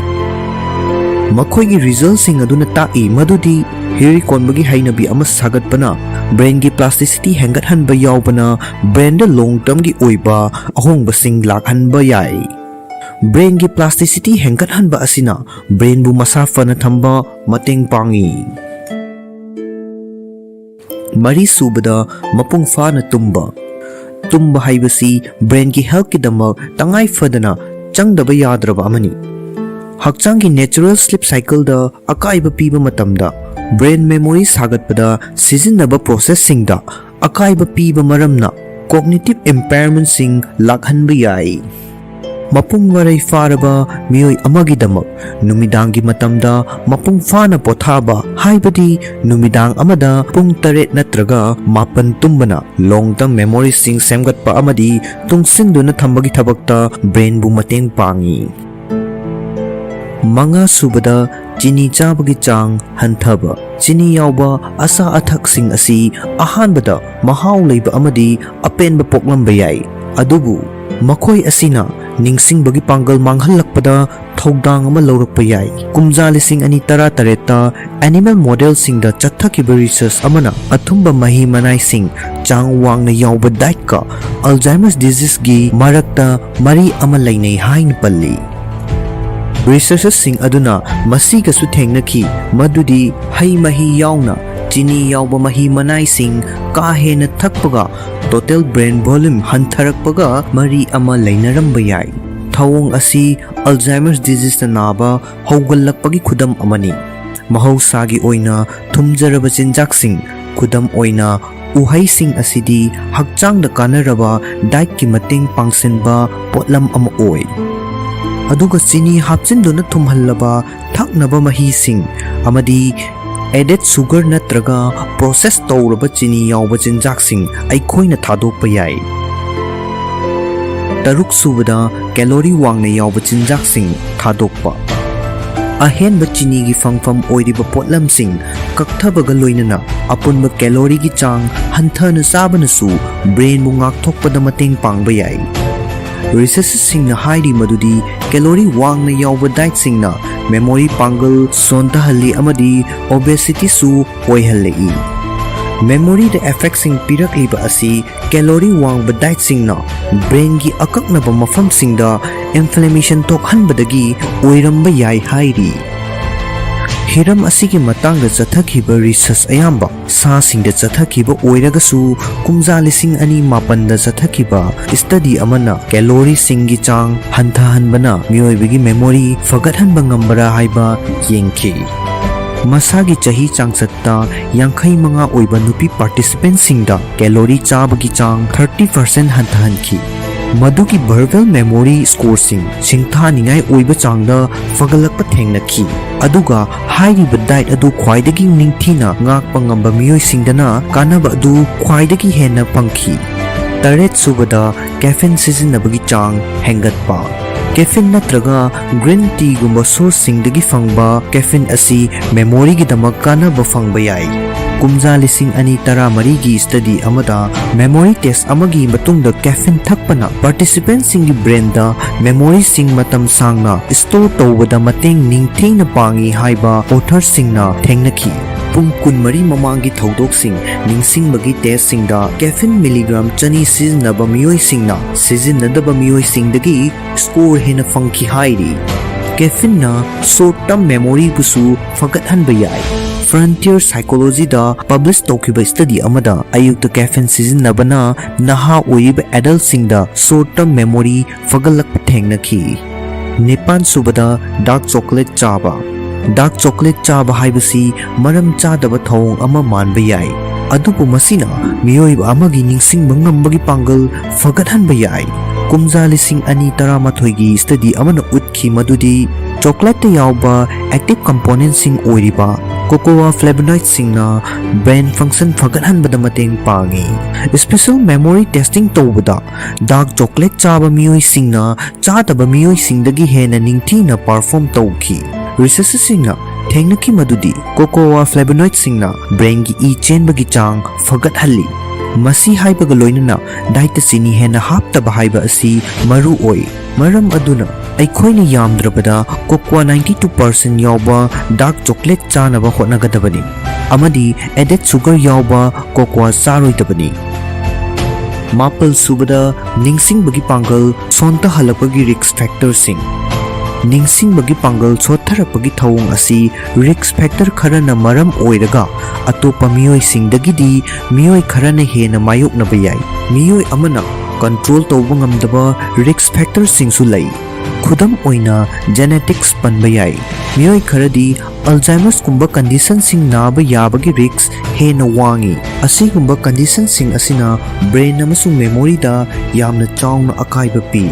ꯃꯈꯣꯏꯒꯤ resultꯁꯤꯡ ꯑꯗꯨꯅ ꯇꯥꯛꯏ ꯃꯗꯨꯗꯤ ꯍꯤꯔꯤ ꯀꯣꯟꯕꯒꯤ ꯍꯩꯅꯕꯤ ꯑꯃ ꯁꯥꯒꯠꯄꯅ brainꯒꯤ plasticity ꯍꯦꯟꯒꯠꯍꯟꯕ ꯌꯥꯎꯕꯅ brainꯗ long termꯒꯤ ꯑꯣꯏꯕ ꯑꯍꯣꯡꯕꯁꯤꯡ ꯂꯥꯛꯍꯟꯕ ꯌꯥꯏ꯫ Brainꯒꯤ plasticity ꯍꯦꯟꯒꯠꯍꯟꯕ ꯑꯁꯤꯅ brainꯕꯨ ꯃꯁꯥ ꯐꯅ ꯊꯝꯕ ꯃꯇꯦꯡ ꯄꯥꯡꯏ꯫ ꯃꯔꯤꯁꯨꯕꯗ, ꯃꯄꯨꯡ ꯐꯥꯅ ꯇꯨꯝꯕ꯫ ꯇꯨꯝꯕ ꯍꯥꯏꯕꯁꯤ brainꯒꯤ healthꯀꯤꯗꯃꯛ ꯇꯉꯥꯏ ꯐꯗꯅ ꯆꯪꯗꯕ ꯌꯥꯗ꯭ꯔꯕ ꯑꯃꯅꯤ꯫ ꯍꯛꯆꯥꯡꯒꯤ natural sleep cycleꯗ ꯑꯀꯥꯏꯕ ꯄꯤꯕ ꯃꯇꯝꯗ brain memory ꯁꯥꯒꯠꯄꯗ ꯁꯤꯖꯤꯟꯅꯕ processꯁꯤꯡꯗ ꯑꯀꯥꯏꯕ ꯄꯤꯕ ꯃꯔꯝꯅ cognitive impairmentꯁꯤꯡ ꯂꯥꯛꯍꯟꯕ ꯌꯥꯏ꯫ ꯃꯄꯨꯡ ꯃꯔꯩ ꯐꯥꯔꯕ ꯃꯤꯑꯣꯏ ꯑꯃꯒꯤꯗꯃꯛ ꯅꯨꯃꯤꯗꯥꯡꯒꯤ ꯃꯇꯝꯗ ꯃꯄꯨꯡ ꯐꯥꯅ ꯄꯣꯊꯥꯕ, ꯍꯥꯏꯕꯗꯤ ꯅꯨꯃꯤꯗꯥꯡ ꯑꯃꯗ ꯄꯨꯡ ꯇꯔꯦꯠ ꯅꯠꯇ꯭ꯔꯒ ꯃꯥꯄꯟ ꯇꯨꯝꯕꯅ long term memoryꯁꯤꯡ ꯁꯦꯝꯒꯠꯄ ꯑꯃꯗꯤ ꯇꯨꯡꯁꯤꯟꯗꯨꯅ ꯊꯝꯕꯒꯤ ꯊꯕꯛꯇ brainꯕꯨ ꯃꯇꯦꯡ ꯄꯥꯡꯏ꯫ ꯃꯉꯥ ꯁꯨꯕꯗ, ꯆꯤꯅꯤ ꯆꯥꯕꯒꯤ ꯆꯥꯡ ꯍꯟꯊꯕ꯫ ꯆꯤꯅꯤ ꯌꯥꯎꯕ ꯑꯆꯥ ꯑꯊꯛꯁꯤꯡ ꯑꯁꯤ ꯑꯍꯥꯟꯕꯗ ꯃꯍꯥꯎ ꯂꯩꯕ ꯑꯃꯗꯤ ꯑꯄꯦꯟꯕ ꯄꯣꯛꯂꯝꯕ ꯌꯥꯏ, ꯑꯗꯨꯕꯨ ꯃꯈꯣꯏ ꯑꯁꯤꯅ ꯅꯤꯡꯁꯤꯡꯕꯒꯤ ꯄꯥꯡꯒꯜ ꯃꯥꯡꯍꯜꯂꯛꯄꯗ ꯊꯧꯗꯥꯡ ꯑꯃ ꯂꯧꯔꯛꯄ ꯌꯥꯏ꯫ ꯀꯨꯝꯖꯥ ꯂꯤꯁꯤꯡ ꯑꯅꯤ ꯇꯔꯥꯇꯔꯦꯠꯇ animal modelꯁꯤꯡꯗ ꯆꯠꯊꯈꯤꯕ research ꯑꯃꯅ ꯑꯊꯨꯝꯕ ꯃꯍꯤ ꯃꯅꯥꯏꯁꯤꯡ ꯆꯥꯡ ꯋꯥꯡꯅ ꯌꯥꯎꯕ dietꯀ Alzheimer's diseaseꯒꯤ ꯃꯔꯛꯇ ꯃꯔꯤ ꯑꯃ ꯂꯩꯅꯩ ꯍꯥꯏꯅ ꯄꯜꯂꯤ꯫ Researchersꯁꯤꯡ ꯑꯗꯨꯅ ꯃꯁꯤꯒꯁꯨ ꯊꯦꯡꯅꯈꯤ ꯃꯗꯨꯗꯤ ꯍꯩ ꯃꯍꯤ ꯌꯥꯎꯅ ꯆꯤꯅꯤ ꯌꯥꯎꯕ ꯃꯍꯤ ꯃꯅꯥꯏꯁꯤꯡ ꯀꯥ ꯍꯦꯟꯅ ꯊꯛꯄꯒ total brain volume ꯍꯟꯊꯔꯛꯄꯒ ꯃꯔꯤ ꯑꯃ ꯂꯩꯅꯔꯝꯕ ꯌꯥꯏ꯫ ꯊꯧꯑꯣꯡ ꯑꯁꯤ Alzheimer's diseaseꯅ ꯅꯥꯕ ꯍꯧꯒꯠꯂꯛꯄꯒꯤ ꯈꯨꯗꯝ ꯑꯃꯅꯤ꯫ ꯃꯍꯧꯁꯥꯒꯤ ꯑꯣꯏꯅ ꯊꯨꯝꯖꯔꯕ ꯆꯤꯟꯖꯥꯛꯁꯤꯡ, ꯈꯨꯗꯝ ꯑꯣꯏꯅ ꯎꯍꯩꯁꯤꯡ, ꯑꯁꯤꯗꯤ ꯍꯛꯆꯥꯡꯗ ꯀꯥꯟꯅꯔꯕ dietꯀꯤ ꯃꯇꯦꯡ ꯄꯥꯡꯁꯤꯟꯕ ꯄꯣꯠꯂꯝ ꯑꯃ ꯑꯣꯏ꯫ ꯑꯗꯨꯒ ꯆꯤꯅꯤ ꯍꯥꯞꯆꯤꯟꯗꯨꯅ ꯊꯨꯝꯍꯜꯂꯕ ꯊꯛꯅꯕ ꯃꯍꯤꯁꯤꯡ ꯑꯃꯗꯤ added sugar ꯅꯠꯇ꯭ꯔꯒ process ꯇꯧꯔꯕ ꯆꯤꯅꯤ ꯌꯥꯎꯕ ꯆꯤꯟꯖꯥꯛꯁꯤꯡ ꯑꯩꯈꯣꯏꯅ ꯊꯥꯗꯣꯛꯄ ꯌꯥꯏ꯫ ꯇꯔꯨꯛ ꯁꯨꯕꯗ, ꯀꯦꯂꯣꯔꯤ ꯋꯥꯡꯅ ꯌꯥꯎꯕ ꯆꯤꯟꯖꯥꯛꯁꯤꯡ ꯊꯥꯗꯣꯛꯄ꯫ ꯑꯍꯦꯟꯕ ꯆꯤꯅꯤꯒꯤ ꯐꯪꯐꯝ ꯑꯣꯏꯔꯤꯕ ꯄꯣꯠꯂꯝꯁꯤꯡ ꯀꯛꯊꯕꯒ ꯂꯣꯏꯅꯅ ꯑꯄꯨꯟꯕ ꯀꯦꯂꯣꯔꯤꯒꯤ ꯆꯥꯡ ꯍꯟꯊꯅ ꯆꯥꯕꯅꯁꯨ ꯕ꯭ꯔꯦꯟꯕꯨ ꯉꯥꯛꯊꯣꯛꯄꯗ ꯃꯇꯦꯡ ꯄꯥꯡꯕ ꯌꯥꯏ꯫ ꯔꯤꯁꯔꯆꯔꯁꯤꯡꯅ ꯍꯥꯏꯔꯤ ꯃꯗꯨꯗꯤ ꯀꯦꯂꯣꯔꯤ ꯋꯥꯡꯅ ꯌꯥꯎꯕ ꯗꯥꯏꯠꯁꯤꯡꯅ ꯃꯦꯃꯣꯔꯤ ꯄꯥꯡꯒꯜ ꯁꯣꯟꯊꯍꯜꯂꯤ ꯑꯃꯗꯤ ꯑꯣꯕꯦꯁꯤꯇꯤꯁꯨ ꯑꯣꯏꯍꯜꯂꯛꯏ꯫ ꯃꯦꯃꯣꯔꯤꯗ ꯏꯐꯦꯛꯁꯤꯡ ꯄꯤꯔꯛꯂꯤꯕ ꯑꯁꯤ ꯀꯦꯂꯣꯔꯤ ꯋꯥꯡꯕ ꯗꯥꯏꯠꯁꯤꯡꯅ ꯕ꯭ꯔꯦꯟꯒꯤ ꯑꯀꯛꯅꯕ ꯃꯐꯝꯁꯤꯡꯗ ꯏꯟꯐ꯭ꯂꯦꯃꯦꯁꯟ ꯊꯣꯛꯍꯟꯕꯗꯒꯤ ꯑꯣꯏꯔꯝꯕ ꯌꯥꯏ ꯍꯥꯏꯔꯤ꯫ ꯍꯤꯔꯝ ꯑꯁꯤꯒꯤ ꯃꯇꯥꯡꯗ ꯆꯠꯊꯈꯤꯕ ꯔꯤꯁꯔꯆ ꯑꯌꯥꯝꯕ ꯁꯥꯁꯤꯡꯗ ꯆꯠꯊꯈꯤꯕ ꯑꯣꯏꯔꯒꯁꯨ, ꯀꯨꯝꯖꯥ ꯂꯤꯁꯤꯡ ꯑꯅꯤ ꯃꯥꯄꯟꯗ ꯆꯠꯊꯈꯤꯕ ꯁ꯭ꯇꯗꯤ ꯑꯃꯅ ꯀꯦꯂꯣꯔꯤꯁꯤꯡꯒꯤ ꯆꯥꯡ ꯍꯟꯊꯍꯟꯕꯅ ꯃꯤꯑꯣꯏꯕꯒꯤ ꯃꯦꯃꯣꯔꯤ ꯐꯒꯠꯍꯟꯕ ꯉꯝꯕ꯭ꯔꯥ ꯍꯥꯏꯕ ꯌꯦꯡꯈꯤ꯫ ꯃꯁꯥꯒꯤ ꯆꯍꯤ ꯆꯥꯡꯆꯠꯇ ꯌꯥꯡꯈꯩ ꯃꯉꯥ ꯑꯣꯏꯕ ꯅꯨꯄꯤ ꯄꯥꯔꯇꯤꯁꯤꯄꯦꯟꯁꯤꯡꯗ ꯀꯦꯂꯣꯔꯤ ꯆꯥꯕꯒꯤ ꯆꯥꯡ ꯊꯥꯔꯇꯤ ꯄꯥꯔꯁꯦꯟ ꯍꯟꯊꯍꯟꯈꯤ꯫ ꯃꯗꯨꯒꯤ ꯚꯔꯕꯦꯜ ꯃꯦꯃꯣꯔꯤ ꯁ꯭ꯀꯣꯔꯁꯤꯡ ꯁꯤꯡꯊꯥꯅꯤꯡꯉꯥꯏ ꯑꯣꯏꯕ ꯆꯥꯡꯗ ꯐꯒꯠꯂꯛꯄ ꯊꯦꯡꯅꯈꯤ, ꯑꯗꯨꯒ ꯍꯥꯏꯔꯤꯕ ꯗꯥꯏꯠ ꯑꯗꯨ ꯈ꯭ꯋꯥꯏꯗꯒꯤ ꯅꯤꯡꯊꯤꯅ ꯉꯥꯛꯄ ꯉꯝꯕ ꯃꯤꯑꯣꯏꯁꯤꯡꯗꯅ ꯀꯥꯟꯅꯕ ꯑꯗꯨ ꯈ꯭ꯋꯥꯏꯗꯒꯤ ꯍꯦꯟꯅ ꯐꯪꯈꯤ꯫ ꯇꯔꯦꯠ ꯁꯨꯕꯗ, ꯀꯦꯐꯤꯟ ꯁꯤꯖꯤꯟꯅꯕꯒꯤ ꯆꯥꯡ ꯍꯦꯟꯒꯠꯄ꯫ ꯀꯦꯐꯤꯟ ꯅꯠꯇ꯭ꯔꯒ ꯒ꯭ꯔꯤꯟ ꯇꯤꯒꯨꯝꯕ ꯁꯣꯔꯁꯁꯤꯡꯗꯒꯤ ꯐꯪꯕ ꯀꯦꯐꯤꯟ ꯑꯁꯤ ꯃꯦꯃꯣꯔꯤꯒꯤꯗꯃꯛ ꯀꯥꯟꯅꯕ ꯐꯪꯕ ꯌꯥꯏ꯫ ꯀꯨꯝꯖꯥ ꯂꯤꯁꯤꯡ ꯑꯅꯤ ꯇꯔꯥꯃꯔꯤꯒꯤ ꯁ꯭ꯇꯗꯤ ꯑꯃꯗ ꯃꯦꯃꯣꯔꯤ ꯇꯦꯁ ꯑꯃꯒꯤ ꯃꯇꯨꯡꯗ ꯀꯦꯐꯤꯟ ꯊꯛꯄꯅ ꯄꯥꯔꯇꯤꯁꯤꯄꯦꯟꯁꯤꯡꯒꯤ ꯕ꯭ꯔꯦꯟꯗ ꯃꯦꯃꯣꯔꯤꯁꯤꯡ ꯃꯇꯝ ꯁꯥꯡꯅ ꯁ꯭ꯇꯣꯔ ꯇꯧꯕꯗ ꯃꯇꯦꯡ ꯅꯤꯡꯊꯤꯅ ꯄꯥꯡꯏ ꯍꯥꯏꯕ ꯑꯣꯊꯔꯁꯤꯡꯅ ꯊꯦꯡꯅꯈꯤ꯫ ꯄꯨꯡ ꯀꯨꯟꯃꯔꯤ ꯃꯃꯥꯡꯒꯤ ꯊꯧꯗꯣꯛꯁꯤꯡ ꯅꯤꯡꯁꯤꯡꯕꯒꯤ ꯇꯦꯁꯁꯤꯡꯗ ꯀꯦꯐꯤꯟ ꯃꯤꯂꯤꯒ꯭ꯔꯥꯝ ꯆꯅꯤ ꯁꯤꯖꯤꯟꯅꯕ ꯃꯤꯑꯣꯏꯁꯤꯡꯅ ꯁꯤꯖꯤꯟꯅꯗꯕ ꯃꯤꯑꯣꯏꯁꯤꯡꯗꯒꯤ ꯁ꯭ꯀꯣꯔ ꯍꯦꯟꯅ ꯐꯪꯈꯤ ꯍꯥꯏꯔꯤ꯫ ꯀꯦꯐꯤꯟꯅ ꯁꯣꯔꯠ ꯇꯔꯝ ꯃꯦꯃꯣꯔꯤꯕꯨꯁꯨ ꯐꯒꯠꯍꯟꯕ ꯌꯥꯏ꯫ ꯐ꯭ꯔꯟꯇꯤꯌꯔ ꯁꯥꯏꯀꯣꯂꯣꯖꯤꯗ ꯄꯕ꯭ꯂꯤꯁ ꯇꯧꯈꯤꯕ ꯁ꯭ꯇꯗꯤ ꯑꯃꯗ ꯑꯌꯨꯛꯇ ꯀꯦꯐꯤꯟ ꯁꯤꯖꯤꯟꯅꯕꯅ ꯅꯍꯥ ꯑꯣꯏꯔꯤꯕ ꯑꯦꯗꯜꯠꯁꯤꯡꯗ ꯁꯣꯔꯠ ꯇꯔꯝ ꯃꯦꯃꯣꯔꯤ ꯐꯒꯠꯂꯛꯄ ꯊꯦꯡꯅꯈꯤ꯫ ꯅꯤꯄꯥꯟ ꯁꯨꯕꯗ, ꯗꯥꯔꯛ ꯆꯣꯀꯣꯂꯦꯠ ꯆꯥꯕ꯫ ꯗꯥꯔꯛ ꯆꯣꯀꯣꯂꯦꯠ ꯆꯥꯕ ꯍꯥꯏꯕꯁꯤ ꯃꯔꯝ ꯆꯥꯗꯕ ꯊꯧꯑꯣꯡ ꯑꯃ ꯃꯥꯟꯕ ꯌꯥꯏ, ꯑꯗꯨꯕꯨ ꯃꯁꯤꯅ ꯃꯤꯑꯣꯏꯕ ꯑꯃꯒꯤ ꯅꯤꯡꯁꯤꯡꯕ ꯉꯝꯕꯒꯤ ꯄꯥꯡꯒꯜ ꯐꯒꯠꯍꯟꯕ ꯌꯥꯏ꯫ ꯀꯨꯝꯖꯥ ꯂꯤꯁꯤꯡ ꯑꯅꯤ ꯇꯔꯥꯃꯥꯊꯣꯏꯒꯤ study ꯑꯃꯅ ꯎꯠꯈꯤ ꯃꯗꯨꯗꯤ ꯆꯣꯀ꯭ꯂꯦꯠꯇ ꯌꯥꯎꯕ active componentꯁꯤꯡ ꯑꯣꯏꯔꯤꯕ cocoa flavonoidꯁꯤꯡꯅ brain function ꯐꯒꯠꯍꯟꯕꯗ ꯃꯇꯦꯡ ꯄꯥꯡꯉꯤ꯫ Special memory testing ꯇꯧꯕꯗ dark chocolate ꯆꯥꯕ ꯃꯤꯑꯣꯏꯁꯤꯡꯅ ꯆꯥꯗꯕ ꯃꯤꯑꯣꯏꯁꯤꯡꯗꯒꯤ ꯍꯦꯟꯅ ꯅꯤꯡꯊꯤꯅ perform ꯇꯧꯈꯤ꯫ Researcherꯁꯤꯡꯅ ꯊꯦꯡꯅꯈꯤ ꯃꯗꯨꯗꯤ cocoa flavonoidꯁꯤꯡꯅ brainꯒꯤ ꯏ ꯆꯦꯟꯕꯒꯤ ꯆꯥꯡ ꯐꯒꯠꯍꯜꯂꯤ꯫ ꯃꯁꯤ ꯍꯥꯏꯕꯒ ꯂꯣꯏꯅꯅ dietꯇ ꯆꯤꯅꯤ ꯍꯦꯟꯅ ꯍꯥꯞꯇꯕ ꯍꯥꯏꯕ ꯑꯁꯤ ꯃꯔꯨ ꯑꯣꯏ꯫ ꯃꯔꯝ ꯑꯗꯨꯅ ꯑꯩꯈꯣꯏꯅ ꯌꯥꯝꯗ꯭ꯔꯕꯗ cocoa ninety two percent ꯌꯥꯎꯕ dark chocolate ꯆꯥꯅꯕ ꯍꯣꯠꯅꯒꯗꯕꯅꯤ ꯑꯃꯗꯤ added sugar ꯌꯥꯎꯕ cocoa ꯆꯥꯔꯣꯏꯗꯕꯅꯤ꯫ ꯃꯥꯄꯜ ꯁꯨꯕꯗ, ꯅꯤꯡꯁꯤꯡꯕꯒꯤ ꯄꯥꯡꯒꯜ ꯁꯣꯟꯊꯍꯜꯂꯛꯄꯒꯤ risk factorꯁꯤꯡ꯫ ꯅꯤꯡꯁꯤꯡꯕꯒꯤ ꯄꯥꯡꯒꯜ ꯁꯣꯠꯊꯔꯛꯄꯒꯤ ꯊꯧꯑꯣꯡ ꯑꯁꯤ risk factor ꯈꯔꯅ ꯃꯔꯝ ꯑꯣꯏꯔꯒ ꯑꯇꯣꯞꯄ ꯃꯤꯑꯣꯏꯁꯤꯡꯗꯒꯤꯗꯤ ꯃꯤꯑꯣꯏ ꯈꯔꯅ ꯍꯦꯟꯅ ꯃꯥꯌꯣꯛꯅꯕ ꯌꯥꯏ꯫ ꯃꯤꯑꯣꯏ ꯑꯃꯅ control ꯇꯧꯕ ꯉꯝꯗꯕ risk factorꯁꯤꯡꯁꯨ ꯂꯩ꯫ ꯈꯨꯗꯝ ꯑꯣꯏꯅ, genetics ꯄꯟꯕ ꯌꯥꯏ꯫ ꯃꯤꯑꯣꯏ ꯈꯔꯗꯤ Alzheimerꯁꯀꯨꯝꯕ conditionꯁꯤꯡ ꯅꯥꯕ ꯌꯥꯕꯒꯤ risk ꯍꯦꯟꯅ ꯋꯥꯡꯏ꯫ ꯑꯁꯤꯒꯨꯝꯕ conditionꯁꯤꯡ ꯑꯁꯤꯅ brain ꯑꯃꯁꯨꯡ memoryꯗ ꯌꯥꯝꯅ ꯆꯥꯎꯅ ꯑꯀꯥꯏꯕ ꯄꯤ꯫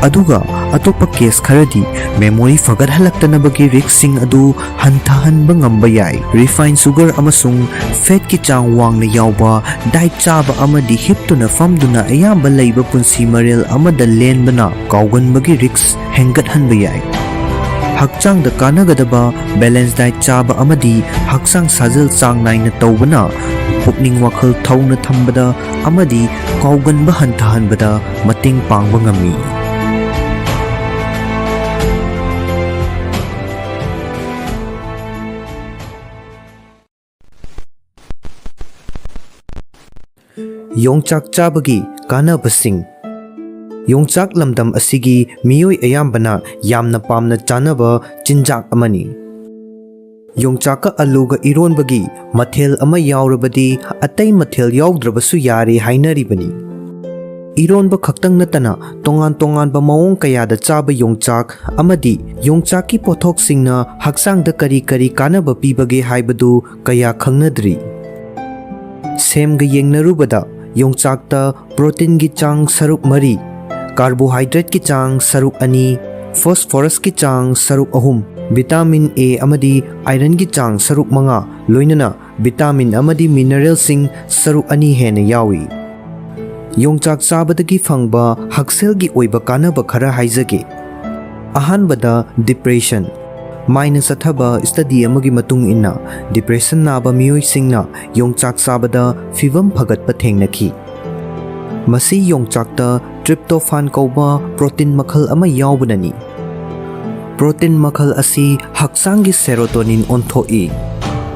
ꯑꯗꯨꯒ ꯑꯇꯣꯞꯄ case ꯈꯔꯗꯤ memory ꯐꯒꯠꯍꯜꯂꯛꯇꯅꯕꯒꯤ riskꯁꯤꯡ ꯑꯗꯨ ꯍꯟꯊꯍꯟꯕ ꯉꯝꯕ ꯌꯥꯏ꯫ Refined sugar ꯑꯃꯁꯨꯡ fatꯀꯤ ꯆꯥꯡ ꯋꯥꯡꯅ ꯌꯥꯎꯕ diet ꯆꯥꯕ ꯑꯃꯗꯤ ꯍꯤꯞꯇꯨꯅ ꯐꯝꯗꯨꯅ ꯑꯌꯥꯝꯕ ꯂꯩꯕ ꯄꯨꯟꯁꯤ ꯃꯔꯦꯜ ꯑꯃꯗ ꯂꯦꯟꯕꯅ ꯀꯥꯎꯒꯟꯕꯒꯤ risk ꯍꯦꯟꯒꯠꯍꯟꯕ ꯌꯥꯏ꯫ ꯍꯛꯆꯥꯡꯗ ꯀꯥꯟꯅꯒꯗꯕ balance diet ꯆꯥꯕ ꯑꯃꯗꯤ ꯍꯛꯆꯥꯡ ꯁꯥꯖꯦꯜ ꯆꯥꯡ ꯅꯥꯏꯅ ꯇꯧꯕꯅ ꯄꯨꯛꯅꯤꯡ ꯋꯥꯈꯜ ꯊꯧꯅ ꯊꯝꯕꯗ ꯑꯃꯗꯤ ꯀꯥꯎꯒꯟꯕ ꯍꯟꯊꯍꯟꯕꯗ ꯃꯇꯦꯡ ꯄꯥꯡꯕ ꯉꯝꯃꯤ꯫ ꯌꯣꯡꯆꯥꯛ ꯆꯥꯕꯒꯤ ꯀꯥꯟꯅꯕꯁꯤꯡ꯫ ꯌꯣꯡꯆꯥꯛ ꯂꯝꯗꯝ ꯑꯁꯤꯒꯤ ꯃꯤꯑꯣꯏ ꯑꯌꯥꯝꯕꯅ ꯌꯥꯝꯅ ꯄꯥꯝꯅ ꯆꯥꯅꯕ ꯆꯤꯟꯖꯥꯛ ꯑꯃꯅꯤ꯫ ꯌꯣꯡꯆꯥꯛꯀ ꯑꯂꯨꯒ ꯏꯔꯣꯟꯕꯒꯤ ꯃꯊꯦꯜ ꯑꯃ ꯌꯥꯎꯔꯕꯗꯤ ꯑꯇꯩ ꯃꯊꯦꯜ ꯌꯥꯎꯗ꯭ꯔꯕꯁꯨ ꯌꯥꯔꯦ ꯍꯥꯏꯅꯔꯤꯕꯅꯤ꯫ ꯏꯔꯣꯟꯕ ꯈꯛꯇꯪ ꯅꯠꯇꯅ ꯇꯣꯉꯥꯟ ꯇꯣꯉꯥꯟꯕ ꯃꯑꯣꯡ ꯀꯌꯥꯗ ꯆꯥꯕ ꯌꯣꯡꯆꯥꯛ ꯑꯃꯗꯤ ꯌꯣꯡꯆꯥꯛꯀꯤ ꯄꯣꯠꯊꯣꯛꯁꯤꯡꯅ ꯍꯛꯆꯥꯡꯗ ꯀꯔꯤ ꯀꯔꯤ ꯀꯥꯟꯅꯕ ꯄꯤꯕꯒꯦ ꯍꯥꯏꯕꯗꯨ ꯀꯌꯥ ꯈꯪꯅꯗ꯭ꯔꯤ꯫ ꯁꯦꯝꯒ ꯌꯦꯡꯅꯔꯨꯕꯗ ꯌꯣꯡꯆꯥꯛꯇ proteinꯒꯤ ꯆꯥꯡ ꯁꯔꯨꯛ ꯃꯔꯤ, Carbohydrateꯀꯤ ꯆꯥꯡ ꯁꯔꯨꯛ ꯑꯅꯤ, phosphorusꯀꯤ ꯆꯥꯡ ꯁꯔꯨꯛ ꯑꯍꯨꯝ, vitamin A ꯑꯃꯗꯤ ironꯒꯤ ꯆꯥꯡ ꯁꯔꯨꯛ ꯃꯉꯥ, ꯂꯣꯏꯅꯅ vitamin ꯑꯃꯗꯤ mineralꯁꯤꯡ ꯁꯔꯨꯛ ꯑꯅꯤ ꯍꯦꯟꯅ ꯌꯥꯎꯏ꯫ ꯌꯣꯡꯆꯥꯛ ꯆꯥꯕꯗꯒꯤ ꯐꯪꯕ ꯍꯛꯁꯦꯜꯒꯤ ꯑꯣꯏꯕ ꯀꯥꯟꯅꯕ ꯈꯔ ꯍꯥꯏꯖꯒꯦ꯫ ꯑꯍꯥꯟꯕꯗ, depression꯫ ꯃꯥꯏꯅ ꯆꯠꯊꯕ study ꯑꯃꯒꯤ ꯃꯇꯨꯡ ꯏꯟꯅ, depression ꯅꯥꯕ ꯃꯤꯑꯣꯏꯁꯤꯡꯅ ꯌꯣꯡꯆꯥꯛ ꯆꯥꯕꯗ ꯐꯤꯚꯝ ꯐꯒꯠꯄ ꯊꯦꯡꯅꯈꯤ꯫ ꯃꯁꯤ ꯌꯣꯡꯆꯥꯛꯇ tryptophan ꯀꯧꯕ protein ꯃꯈꯜ ꯑꯃ ꯌꯥꯎꯕꯅꯅꯤ꯫ Protein ꯃꯈꯜ ꯑꯁꯤ ꯍꯛꯆꯥꯡꯒꯤ serotonin ꯑꯣꯟꯊꯣꯛꯏ꯫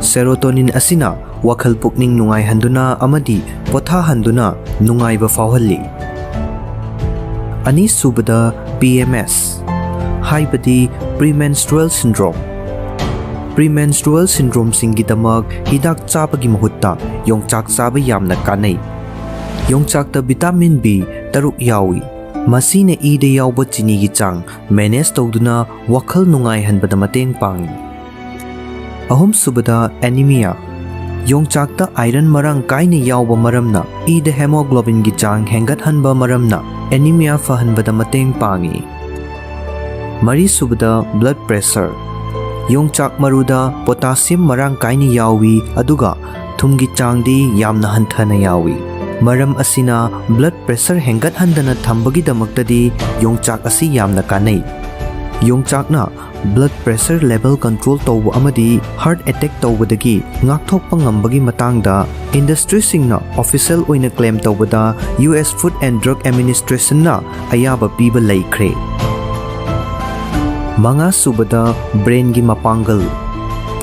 Serotonin ꯑꯁꯤꯅ ꯋꯥꯈꯜ ꯄꯨꯛꯅꯤꯡ ꯅꯨꯡꯉꯥꯏꯍꯟꯗꯨꯅ ꯑꯃꯗꯤ ꯄꯣꯊꯥꯍꯟꯗꯨꯅ ꯅꯨꯡꯉꯥꯏꯕ ꯐꯥꯎꯍꯜꯂꯤ꯫ ꯑꯅꯤꯁꯨꯕꯗ, P M S, ꯍꯥꯏꯕꯗꯤ premenstrual syndrome꯫ Premenstrual syndromeꯁꯤꯡꯒꯤꯗꯃꯛ ꯍꯤꯗꯥꯛ ꯆꯥꯕꯒꯤ ꯃꯍꯨꯠꯇ ꯌꯣꯡꯆꯥꯛ ꯆꯥꯕ ꯌꯥꯝꯅ ꯀꯥꯟꯅꯩ꯫ ꯌꯣꯡꯆꯥꯛꯇ vitamin B ꯇꯔꯨꯛ ꯌꯥꯎꯏ꯫ ꯃꯁꯤꯅ ꯏꯗ ꯌꯥꯎꯕ ꯆꯤꯅꯤꯒꯤ ꯆꯥꯡ manage ꯇꯧꯗꯨꯅ ꯋꯥꯈꯜ ꯅꯨꯡꯉꯥꯏꯍꯟꯕꯗ ꯃꯇꯦꯡ ꯄꯥꯡꯏ꯫ ꯑꯍꯨꯝꯁꯨꯕꯗ, anemia꯫ ꯌꯣꯡꯆꯥꯛꯇ iron ꯃꯔꯥꯡ ꯀꯥꯏꯅ ꯌꯥꯎꯕ ꯃꯔꯝꯅ ꯏꯗ hemoglobinꯒꯤ ꯆꯥꯡ ꯍꯦꯟꯒꯠꯍꯟꯕ ꯃꯔꯝꯅ anemia ꯐꯍꯟꯕꯗ ꯃꯇꯦꯡ ꯄꯥꯡꯏ꯫ ꯃꯔꯤꯁꯨꯕꯗ, blood pressure꯫ ꯌꯣꯡꯆꯥꯛ ꯃꯔꯨꯗ potassium ꯃꯔꯥꯡ ꯀꯥꯏꯅ ꯌꯥꯎꯏ, ꯑꯗꯨꯒ ꯊꯨꯝꯒꯤ ꯆꯥꯡꯗꯤ ꯌꯥꯝꯅ ꯍꯟꯊꯅ ꯌꯥꯎꯏ꯫ ꯃꯔꯝ ꯑꯁꯤꯅ blood pressure ꯍꯦꯟꯒꯠꯍꯟꯗꯅ ꯊꯝꯕꯒꯤꯗꯃꯛꯇꯗꯤ ꯌꯣꯡꯆꯥꯛ ꯑꯁꯤ ꯌꯥꯝꯅ ꯀꯥꯟꯅꯩ꯫ ꯌꯣꯡꯆꯥꯛꯅ blood pressure level control ꯇꯧꯕ ꯑꯃꯗꯤ heart attack ꯇꯧꯕꯗꯒꯤ ꯉꯥꯛꯊꯣꯛꯄ ꯉꯝꯕꯒꯤ ꯃꯇꯥꯡꯗ industryꯁꯤꯡꯅ official ꯑꯣꯏꯅ claim ꯇꯧꯕꯗ U S Food and Drug Administrationꯅ ꯑꯌꯥꯕ ꯄꯤꯕ ꯂꯩꯈ꯭ꯔꯦ꯫ ꯃꯉꯥꯁꯨꯕꯗ, brainꯒꯤ ꯃꯄꯥꯡꯒꯜ꯫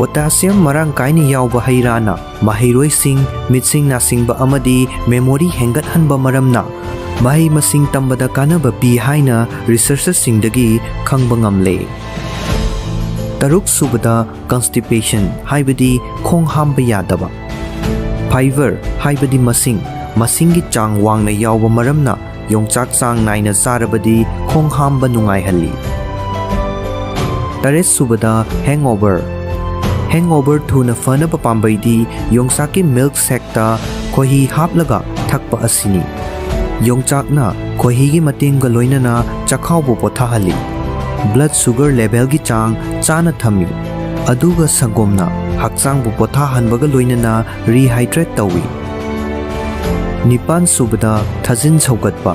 Potassium ꯃꯔꯥꯡ ꯀꯥꯏꯅ ꯌꯥꯎꯕ ꯍꯩ ꯔꯥꯅ ꯃꯍꯩꯔꯣꯏꯁꯤꯡ, ꯃꯤꯠꯁꯤꯡ ꯅꯥꯁꯤꯡꯕ ꯑꯃꯗꯤ memory ꯍꯦꯟꯒꯠꯍꯟꯕ ꯃꯔꯝꯅ ꯃꯍꯩ ꯃꯁꯤꯡ ꯇꯝꯕꯗ ꯀꯥꯟꯅꯕ ꯄꯤ ꯍꯥꯏꯅ researchꯁꯤꯡꯗꯒꯤ ꯈꯪꯕ ꯉꯝꯂꯦ꯫ ꯇꯔꯨꯛꯁꯨꯕꯗ, constipation, ꯍꯥꯏꯕꯗꯤ ꯈꯣꯡ ꯍꯥꯝꯕ ꯌꯥꯗꯕ꯫ Fiber, ꯍꯥꯏꯕꯗꯤ ꯃꯁꯤꯡ, ꯃꯁꯤꯡꯒꯤ ꯆꯥꯡ ꯋꯥꯡꯅ ꯌꯥꯎꯕ ꯃꯔꯝꯅ ꯌꯣꯡꯆꯥꯛ ꯆꯥꯡ ꯅꯥꯏꯅ ꯆꯥꯔꯕꯗꯤ ꯈꯣꯡ ꯍꯥꯝꯕ ꯅꯨꯡꯉꯥꯏꯍꯜꯂꯤ꯫ ꯇꯔꯦꯠꯁꯨꯕꯗ, hangover꯫ Hangover ꯊꯨꯅ ꯐꯅꯕ ꯄꯥꯝꯕꯩꯗꯤ ꯌꯣꯡꯆꯥꯛꯀꯤ milk shakeꯇ ꯈꯣꯏꯍꯤ ꯍꯥꯞꯂꯒ ꯊꯛꯄ ꯑꯁꯤꯅꯤ꯫ ꯌꯣꯡꯆꯥꯛꯅ ꯈꯣꯏꯍꯤꯒꯤ ꯃꯇꯦꯡꯒ ꯂꯣꯏꯅꯅ ꯆꯈꯥꯎꯕꯨ ꯄꯣꯊꯥꯍꯜꯂꯤ꯫ Blood sugar levelꯒꯤ ꯆꯥꯡ ꯆꯥꯅ ꯊꯝꯃꯤ꯫ ꯑꯗꯨꯒ ꯁꯪꯒꯣꯝꯅ ꯍꯛꯆꯥꯡꯕꯨ ꯄꯣꯊꯥꯍꯟꯕꯒ ꯂꯣꯏꯅꯅ rehydrate ꯇꯧꯏ꯫ ꯅꯤꯄꯥꯟ ꯁꯨꯕꯗ, ꯊꯥꯖꯤꯟ ꯁꯧꯒꯠꯄ꯫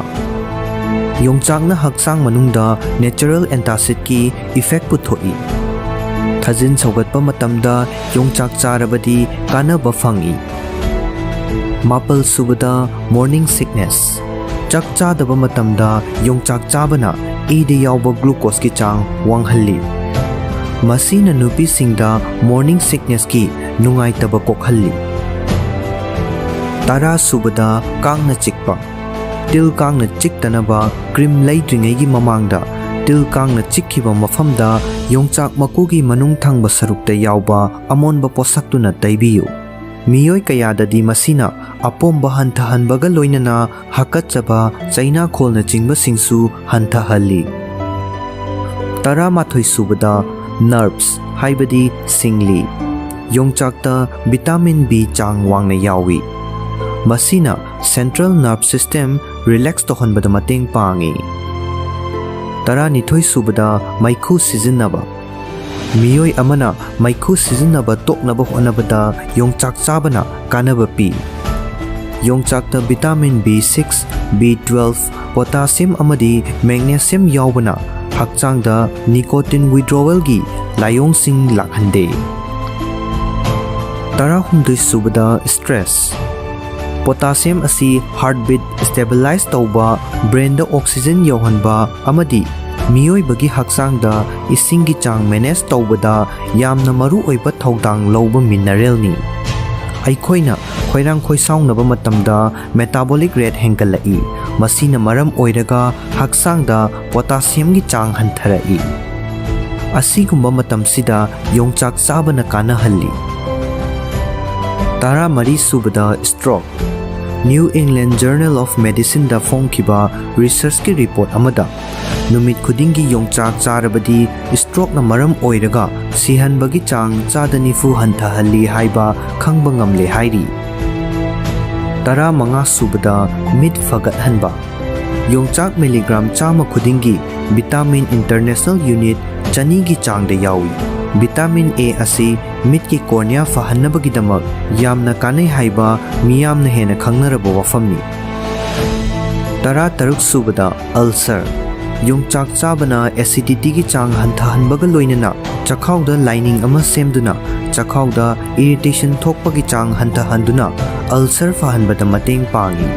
ꯌꯣꯡꯆꯥꯛꯅ ꯍꯛꯆꯥꯡ ꯃꯅꯨꯡꯗ natural antacidꯀꯤ effect ꯄꯨꯊꯣꯛꯏ꯫ ꯊꯥꯖꯤꯟ ꯁꯧꯒꯠꯄ ꯃꯇꯝꯗ ꯌꯣꯡꯆꯥꯛ ꯆꯥꯔꯕꯗꯤ ꯀꯥꯟꯅꯕ ꯐꯪꯏ꯫ ꯃꯥꯄꯜ ꯁꯨꯕꯗ, morning sickness꯫ ꯆꯥꯛ ꯆꯥꯗꯕ ꯃꯇꯝꯗ ꯌꯣꯡꯆꯥꯛ ꯆꯥꯕꯅ ꯏꯗ ꯌꯥꯎꯕ glucoseꯀꯤ ꯆꯥꯡ ꯋꯥꯡꯍꯜꯂꯤ꯫ ꯃꯁꯤꯅ ꯅꯨꯄꯤꯁꯤꯡꯗ morning sicknessꯀꯤ ꯅꯨꯡꯉꯥꯏꯇꯕ ꯀꯣꯛꯍꯜꯂꯤ꯫ ꯇꯔꯥ ꯁꯨꯕꯗ, ꯀꯥꯡꯅ ꯆꯤꯛꯄ꯫ ꯇꯤꯜ ꯀꯥꯡꯅ ꯆꯤꯛꯇꯅꯕ cream ꯂꯩꯗ꯭ꯔꯤꯉꯩꯒꯤ ꯃꯃꯥꯡꯗ ꯇꯤꯜ ꯀꯥꯡꯅ ꯆꯤꯛꯈꯤꯕ ꯃꯐꯝꯗ ꯌꯣꯡꯆꯥꯛ ꯃꯀꯨꯒꯤ ꯃꯅꯨꯡ ꯊꯪꯕ ꯁꯔꯨꯛꯇ ꯌꯥꯎꯕ ꯑꯃꯣꯟꯕ ꯄꯣꯠꯁꯛꯇꯨꯅ ꯇꯩꯕꯤꯌꯨ꯫ ꯃꯤꯑꯣꯏ ꯀꯌꯥꯗꯗꯤ ꯃꯁꯤꯅ ꯑꯄꯣꯝꯕ ꯍꯟꯊꯍꯟꯕꯒ ꯂꯣꯏꯅꯅ ꯍꯥꯀꯠꯆꯕ, ꯆꯩꯅꯥꯈꯣꯜꯅꯆꯤꯡꯕꯁꯤꯡꯁꯨ ꯍꯟꯊꯍꯜꯂꯤ꯫ ꯇꯔꯥꯃꯥꯊꯣꯏ ꯁꯨꯕꯗ, nerves ꯍꯥꯏꯕꯗꯤ ꯁꯤꯡꯂꯤ꯫ ꯌꯣꯡꯆꯥꯛꯇ vitamin B ꯆꯥꯡ ꯋꯥꯡꯅ ꯌꯥꯎꯏ꯫ ꯃꯁꯤꯅ central nerve system relax ꯇꯧꯍꯟꯕꯗ ꯃꯇꯦꯡ ꯄꯥꯡꯏ꯫ ꯇꯔꯥꯅꯤꯊꯣꯏ ꯁꯨꯕꯗ, ꯃꯩꯈꯨ ꯁꯤꯖꯤꯟꯅꯕ꯫ ꯃꯤꯑꯣꯏ ꯑꯃꯅ ꯃꯩꯈꯨ ꯁꯤꯖꯤꯟꯅꯕ ꯇꯣꯛꯅꯕ ꯍꯣꯠꯅꯕꯗ ꯌꯣꯡꯆꯥꯛ ꯆꯥꯕꯅ ꯀꯥꯟꯅꯕ ꯄꯤ꯫ ꯌꯣꯡꯆꯥꯛꯇ vitamin B six, B twelve, potassium ꯑꯃꯗꯤ magnesium ꯌꯥꯎꯕꯅ ꯍꯛꯆꯥꯡꯗ nicotine withdrawalꯒꯤ ꯂꯥꯏꯑꯣꯡꯁꯤꯡ ꯂꯥꯛꯍꯟꯗꯦ꯫ ꯇꯔꯥꯍꯨꯝꯗꯣꯏ ꯁꯨꯕꯗ, stress꯫ Potassium ꯑꯁꯤ heartbeat stabilize ꯇꯧꯕ, brainꯗ oxygen ꯌꯧꯍꯟꯕ ꯑꯃꯗꯤ ꯃꯤꯑꯣꯏꯕꯒꯤ ꯍꯛꯆꯥꯡꯗ ꯏꯁꯤꯡꯒꯤ ꯆꯥꯡ manage ꯇꯧꯕꯗ ꯌꯥꯝꯅ ꯃꯔꯨ ꯑꯣꯏꯕ ꯊꯧꯗꯥꯡ ꯂꯧꯕ mineralꯅꯤ꯫ ꯑꯩꯈꯣꯏꯅ ꯈꯣꯏꯔꯥꯡ ꯈꯣꯏꯁꯥꯎꯅꯕ ꯃꯇꯝꯗ metabolic rate ꯍꯦꯟꯒꯠꯂꯛꯏ꯫ ꯃꯁꯤꯅ ꯃꯔꯝ ꯑꯣꯏꯔꯒ ꯍꯛꯆꯥꯡꯗ potassiumꯒꯤ ꯆꯥꯡ ꯍꯟꯊꯔꯛꯏ꯫ ꯑꯁꯤꯒꯨꯝꯕ ꯃꯇꯝꯁꯤꯗ ꯌꯣꯡꯆꯥꯛ ꯆꯥꯕꯅ ꯀꯥꯟꯅꯍꯜꯂꯤ꯫ ꯇꯔꯥꯃꯔꯤ ꯁꯨꯕꯗ, stroke꯫ New England Journal of Medicineꯗ ꯐꯣꯡꯈꯤꯕ researchꯀꯤ report ꯑꯃꯗ ꯅꯨꯃꯤꯠ ꯈꯨꯗꯤꯡꯒꯤ ꯌꯣꯡꯆꯥꯛ ꯆꯥꯔꯕꯗꯤ strokeꯅ ꯃꯔꯝ ꯑꯣꯏꯔꯒ ꯁꯤꯍꯟꯕꯒꯤ ꯆꯥꯡ ꯆꯥꯗ ꯅꯤꯐꯨ ꯍꯟꯊꯍꯜꯂꯤ ꯍꯥꯏꯕ ꯈꯪꯕ ꯉꯝꯂꯦ ꯍꯥꯏꯔꯤ꯫ ꯇꯔꯥꯃꯉꯥ ꯁꯨꯕꯗ, ꯃꯤꯠ ꯐꯒꯠꯍꯟꯕ꯫ ꯌꯣꯡꯆꯥꯛ ꯃꯤꯂꯤꯒ꯭ꯔꯥꯝ ꯆꯥꯝꯃ ꯈꯨꯗꯤꯡꯒꯤ ꯚꯤꯇꯥꯃꯤꯟ ꯏꯟꯇꯔꯅꯦꯁꯅꯦꯜ ꯌꯨꯅꯤꯠ ꯆꯅꯤꯒꯤ ꯆꯥꯡꯗ ꯌꯥꯎꯏ꯫ ꯚꯤꯇꯥꯃꯤꯟ ꯑꯦ ꯑꯁꯤ ꯃꯤꯠꯀꯤ ꯀꯣꯔꯅꯤꯌꯥ ꯐꯍꯟꯅꯕꯒꯤꯗꯃꯛ ꯌꯥꯝꯅ ꯀꯥꯟꯅꯩ ꯍꯥꯏꯕ ꯃꯤꯌꯥꯝꯅ ꯍꯦꯟꯅ ꯈꯪꯅꯔꯕ ꯋꯥꯐꯝꯅꯤ꯫ ꯇꯔꯥꯇꯔꯨꯛ ꯁꯨꯕꯗ, ꯑꯜꯁꯔ꯫ ꯌꯣꯡꯆꯥꯛ ꯆꯥꯕꯅ ꯑꯦꯁꯤꯗꯤꯇꯤꯒꯤ ꯆꯥꯡ ꯍꯟꯊꯍꯟꯕꯒ ꯂꯣꯏꯅꯅ ꯆꯈꯥꯎꯗ ꯂꯥꯏꯅꯤꯡ ꯑꯃ ꯁꯦꯝꯗꯨꯅ ꯆꯈꯥꯎꯗ ꯏꯔꯤꯇꯦꯁꯟ ꯊꯣꯛꯄꯒꯤ ꯆꯥꯡ ꯍꯟꯊꯍꯟꯗꯨꯅ ꯑꯜꯁꯔ ꯐꯍꯟꯕꯗ ꯃꯇꯦꯡ ꯄꯥꯡꯏ꯫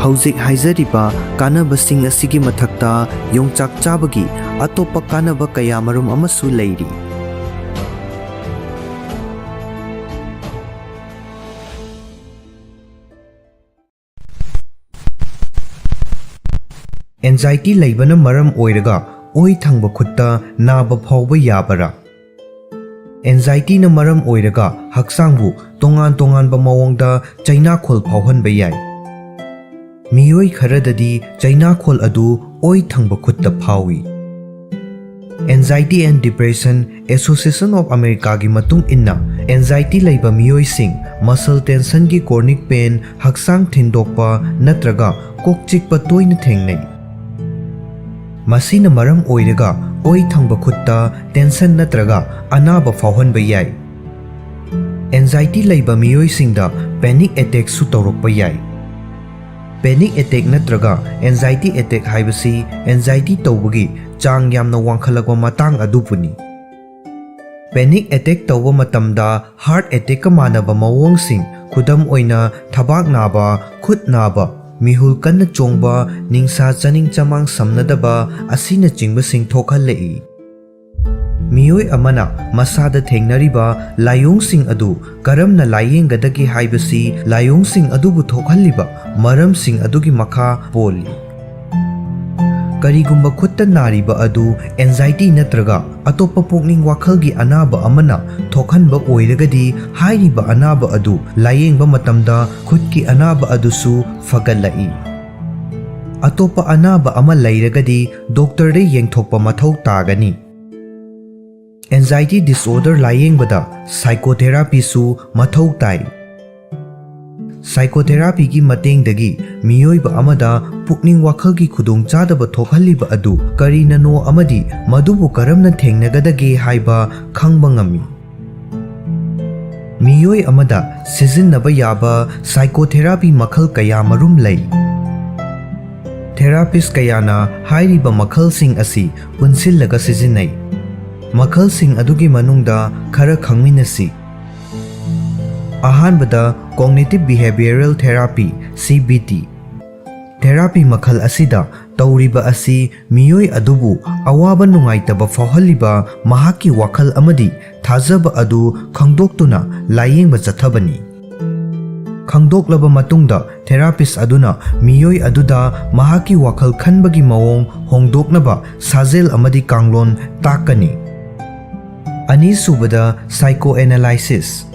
ꯍꯧꯖꯤꯛ ꯍꯥꯏꯖꯔꯤꯕ ꯀꯥꯟꯅꯕꯁꯤꯡ ꯑꯁꯤꯒꯤ ꯃꯊꯛꯇ ꯌꯣꯡꯆꯥꯛ ꯆꯥꯕꯒꯤ ꯑꯇꯣꯞꯄ ꯀꯥꯟꯅꯕ ꯀꯌꯥꯃꯔꯨꯝ ꯑꯃꯁꯨ ꯂꯩꯔꯤ꯫ ꯑꯦꯟꯖꯥꯏꯇꯤ ꯂꯩꯕꯅ ꯃꯔꯝ ꯑꯣꯏꯔꯒ ꯑꯣꯏ ꯊꯪꯕ ꯈꯨꯠꯇ ꯅꯥꯕ ꯐꯥꯎꯕ ꯌꯥꯕꯔꯥ? ꯑꯦꯟꯖꯥꯏꯇꯤꯅ ꯃꯔꯝ ꯑꯣꯏꯔꯒ ꯍꯛꯆꯥꯡꯕꯨ ꯇꯣꯉꯥꯟ ꯇꯣꯉꯥꯟꯕ ꯃꯑꯣꯡꯗ ꯆꯩꯅꯥꯈꯣꯜ ꯐꯥꯎꯍꯟꯕ ꯌꯥꯏ꯫ ꯃꯤꯑꯣꯏ ꯈꯔꯗꯗꯤ ꯆꯩꯅꯥꯈꯣꯜ ꯑꯗꯨ ꯑꯣꯏ ꯊꯪꯕ ꯈꯨꯠꯇ ꯐꯥꯎꯏ꯫ Anxiety and Depression Association of Americaꯒꯤ ꯃꯇꯨꯡ ꯏꯟꯅ, ꯑꯦꯟꯖꯥꯏꯇꯤ ꯂꯩꯕ ꯃꯤꯑꯣꯏꯁꯤꯡ ꯃꯁꯜ ꯇꯦꯟꯁꯟꯒꯤ ꯀ꯭ꯔꯣꯅꯤꯛ ꯄꯦꯟ, ꯍꯛꯆꯥꯡ ꯊꯤꯟꯗꯣꯛꯄ ꯅꯠꯇ꯭ꯔꯒ ꯀꯣꯛ ꯆꯤꯛꯄ ꯇꯣꯏꯅ ꯊꯦꯡꯅꯩ꯫ ꯃꯁꯤꯅ ꯃꯔꯝ ꯑꯣꯏꯔꯒ ꯑꯣꯏ ꯊꯪꯕ ꯈꯨꯠꯇ ꯇꯦꯟꯁꯟ ꯅꯠꯇ꯭ꯔꯒ ꯑꯅꯥꯕ ꯐꯥꯎꯍꯟꯕ ꯌꯥꯏ꯫ ꯑꯦꯟꯖꯥꯏꯇꯤ ꯂꯩꯕ ꯃꯤꯑꯣꯏꯁꯤꯡꯗ ꯄꯦꯅꯤꯛ ꯑꯦꯇꯦꯛꯁꯨ ꯇꯧꯔꯛꯄ ꯌꯥꯏ꯫ ꯄꯦꯅꯤꯛ ꯑꯦꯇꯦꯛ ꯅꯠꯇ꯭ꯔꯒ ꯑꯦꯟꯖꯥꯏꯇꯤ ꯑꯦꯇꯦꯛ ꯍꯥꯏꯕꯁꯤ ꯑꯦꯟꯖꯥꯏꯇꯤ ꯇꯧꯕꯒꯤ ꯆꯥꯡ ꯌꯥꯝꯅ ꯋꯥꯡꯈꯠꯂꯛꯄ ꯃꯇꯥꯡ ꯑꯗꯨꯕꯨꯅꯤ꯫ ꯄꯦꯅꯤꯛ ꯑꯦꯇꯦꯛ ꯇꯧꯕ ꯃꯇꯝꯗ ꯍꯥꯔꯠ ꯑꯦꯇꯦꯛꯀ ꯃꯥꯟꯅꯕ ꯃꯑꯣꯡꯁꯤꯡ, ꯈꯨꯗꯝ ꯑꯣꯏꯅ ꯊꯕꯥꯛ ꯅꯥꯕ, ꯈꯨꯠ ꯅꯥꯕ, ꯃꯤꯍꯨꯜ ꯀꯟꯅ ꯆꯣꯡꯕ, ꯅꯤꯡꯁꯥ ꯆꯥꯅꯤꯡ ꯆꯃꯥꯡ ꯁꯝꯅꯗꯕ ꯑꯁꯤꯅꯆꯤꯡꯕꯁꯤꯡ ꯊꯣꯛꯍꯜꯂꯛꯏ꯫ ꯃꯤꯑꯣꯏ ꯑꯃꯅ ꯃꯁꯥꯗ ꯊꯦꯡꯅꯔꯤꯕ ꯂꯥꯏꯑꯣꯡꯁꯤꯡ ꯑꯗꯨ ꯀꯔꯝꯅ ꯂꯥꯏꯌꯦꯡꯒꯗꯒꯦ ꯍꯥꯏꯕꯁꯤ ꯂꯥꯏꯑꯣꯡꯁꯤꯡ ꯑꯗꯨꯕꯨ ꯊꯣꯛꯍꯜꯂꯤꯕ ꯃꯔꯝꯁꯤꯡ ꯑꯗꯨꯒꯤ ꯃꯈꯥ ꯄꯣꯜꯂꯤ꯫ ꯀꯔꯤꯒꯨꯝꯕ ꯈꯨꯠꯇ ꯅꯥꯔꯤꯕ ꯑꯗꯨ ꯑꯦꯟꯖꯥꯏꯇꯤ ꯅꯠꯇ꯭ꯔꯒ ꯑꯇꯣꯞꯄ ꯄꯨꯛꯅꯤꯡ ꯋꯥꯈꯜꯒꯤ ꯑꯅꯥꯕ ꯑꯃꯅ ꯊꯣꯛꯍꯟꯕ ꯑꯣꯏꯔꯒꯗꯤ, ꯍꯥꯏꯔꯤꯕ ꯑꯅꯥꯕ ꯑꯗꯨ ꯂꯥꯏꯌꯦꯡꯕ ꯃꯇꯝꯗ ꯈꯨꯠꯀꯤ ꯑꯅꯥꯕ ꯑꯗꯨꯁꯨ ꯐꯒꯠꯂꯛꯏ꯫ ꯑꯇꯣꯞꯄ ꯑꯅꯥꯕ ꯑꯃ ꯂꯩꯔꯒꯗꯤ ꯗꯣꯛꯇꯔꯗ ꯌꯦꯡꯊꯣꯛꯄ ꯃꯊꯧ ꯇꯥꯒꯅꯤ꯫ ꯑꯦꯟꯖꯥꯏꯇꯤ ꯗꯤꯁꯑꯣꯔꯗꯔ ꯂꯥꯏꯌꯦꯡꯕꯗ ꯁꯥꯏꯀꯣꯊꯦꯔꯥꯄꯤꯁꯨ ꯃꯊꯧ ꯇꯥꯏ꯫ Psychotherapyꯒꯤ ꯃꯇꯦꯡꯗꯒꯤ ꯃꯤꯑꯣꯏꯕ ꯑꯃꯗ ꯄꯨꯛꯅꯤꯡ ꯋꯥꯈꯜꯒꯤ ꯈꯨꯗꯣꯡꯆꯥꯗꯕ ꯊꯣꯛꯍꯜꯂꯤꯕ ꯑꯗꯨ ꯀꯔꯤꯅꯅꯣ ꯑꯃꯗꯤ ꯃꯗꯨꯕꯨ ꯀꯔꯝꯅ ꯊꯦꯡꯅꯒꯗꯒꯦ ꯍꯥꯏꯕ ꯈꯪꯕ ꯉꯝꯃꯤ꯫ ꯃꯤꯑꯣꯏ ꯑꯃꯗ ꯁꯤꯖꯤꯟꯅꯕ ꯌꯥꯕ psychotherapy ꯃꯈꯜ ꯀꯌꯥ ꯃꯔꯨꯝ ꯂꯩ꯫ Therapist ꯀꯌꯥꯅ ꯍꯥꯏꯔꯤꯕ ꯃꯈꯜꯁꯤꯡ ꯑꯁꯤ ꯄꯨꯟꯁꯤꯜꯂꯒ ꯁꯤꯖꯤꯟꯅꯩ꯫ ꯃꯈꯜꯁꯤꯡ ꯑꯗꯨꯒꯤ ꯃꯅꯨꯡꯗ ꯈꯔ ꯈꯪꯃꯤꯟꯅꯁꯤ꯫ ꯑꯍꯥꯟꯕꯗ, Cognitive Behavioral Therapy, C B T꯫ Therapy ꯃꯈꯜ ꯑꯁꯤꯗ ꯇꯧꯔꯤꯕ ꯑꯁꯤ ꯃꯤꯑꯣꯏ ꯑꯗꯨꯕꯨ ꯑꯋꯥꯕ ꯅꯨꯡꯉꯥꯏꯇꯕ ꯐꯥꯎꯍꯜꯂꯤꯕ ꯃꯍꯥꯛꯀꯤ ꯋꯥꯈꯜ ꯑꯃꯗꯤ ꯊꯥꯖꯕ ꯑꯗꯨ ꯈꯪꯗꯣꯛꯇꯨꯅ ꯂꯥꯌꯦꯡꯕ ꯆꯠꯊꯕꯅꯤ꯫ ꯈꯪꯗꯣꯛꯂꯕ ꯃꯇꯨꯡꯗ, therapist ꯑꯗꯨꯅ ꯃꯤꯑꯣꯏ ꯑꯗꯨꯗ ꯃꯍꯥꯛꯀꯤ ꯋꯥꯈꯜ ꯈꯟꯕꯒꯤ ꯃꯑꯣꯡ ꯍꯣꯡꯗꯣꯛꯅꯕ ꯁꯥꯖꯦꯜ ꯑꯃꯗꯤ ꯀꯥꯡꯂꯣꯟ ꯇꯥꯛꯀꯅꯤ꯫ ꯑꯅꯤꯁꯨꯕꯗ, psychoanalysis꯫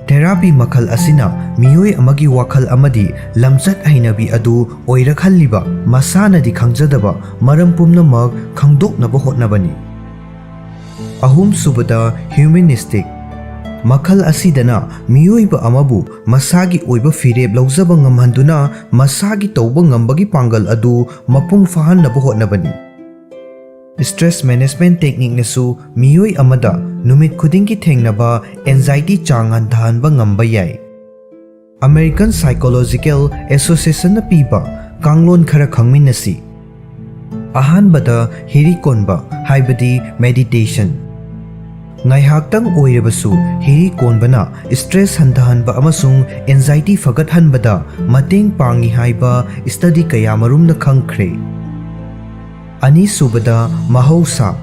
Therapy ꯃꯈꯜ ꯑꯁꯤꯅ ꯃꯤꯑꯣꯏ ꯑꯃꯒꯤ ꯋꯥꯈꯜ ꯑꯃꯗꯤ ꯂꯝꯆꯠ ꯍꯩꯅꯕꯤ ꯑꯗꯨ ꯑꯣꯏꯔꯛꯍꯜꯂꯤꯕ ꯃꯁꯥꯅꯗꯤ ꯈꯪꯖꯗꯕ ꯃꯔꯝ ꯄꯨꯝꯅꯃꯛ ꯈꯪꯗꯣꯛꯅꯕ ꯍꯣꯠꯅꯕꯅꯤ꯫ ꯑꯍꯨꯝꯁꯨꯕꯗ, humanistic꯫ ꯃꯈꯜ ꯑꯁꯤꯗꯅ ꯃꯤꯑꯣꯏꯕ ꯑꯃꯕꯨ ꯃꯁꯥꯒꯤ ꯑꯣꯏꯕ ꯐꯤꯔꯦꯞ ꯂꯧꯖꯕ ꯉꯝꯍꯟꯗꯨꯅ ꯃꯁꯥꯒꯤ ꯇꯧꯕ ꯉꯝꯕꯒꯤ ꯄꯥꯡꯒꯜ ꯑꯗꯨ ꯃꯄꯨꯡ ꯐꯥꯍꯟꯅꯕ ꯍꯣꯠꯅꯕꯅꯤ꯫ Stress management techniqueꯅꯁꯨ ꯃꯤꯑꯣꯏ ꯑꯃꯗ ꯅꯨꯃꯤꯠ ꯈꯨꯗꯤꯡꯒꯤ ꯊꯦꯡꯅꯕ anxiety ꯆꯥꯡ ꯍꯟꯊꯍꯟꯕ ꯉꯝꯕ ꯌꯥꯏ꯫ American Psychological Associationꯅ ꯄꯤꯕ ꯀꯥꯡꯂꯣꯟ ꯈꯔ ꯈꯪꯃꯤꯟꯅꯁꯤ꯫ ꯑꯍꯥꯟꯕꯗ, ꯍꯤꯔꯤ ꯀꯣꯟꯕ, ꯍꯥꯏꯕꯗꯤ meditation꯫ ꯉꯥꯏꯍꯥꯛꯇꯪ ꯑꯣꯏꯔꯕꯁꯨ ꯍꯤꯔꯤ ꯀꯣꯟꯕꯅ stress ꯍꯟꯊꯍꯟꯕ ꯑꯃꯁꯨꯡ anxiety ꯐꯒꯠꯍꯟꯕꯗ ꯃꯇꯦꯡ ꯄꯥꯡꯏ ꯍꯥꯏꯕ study ꯀꯌꯥ ꯃꯔꯨꯝꯅ ꯈꯪꯈ꯭ꯔꯦ꯫ ꯑꯅꯤꯁꯨꯕꯗ, ꯃꯍꯧꯁꯥ꯫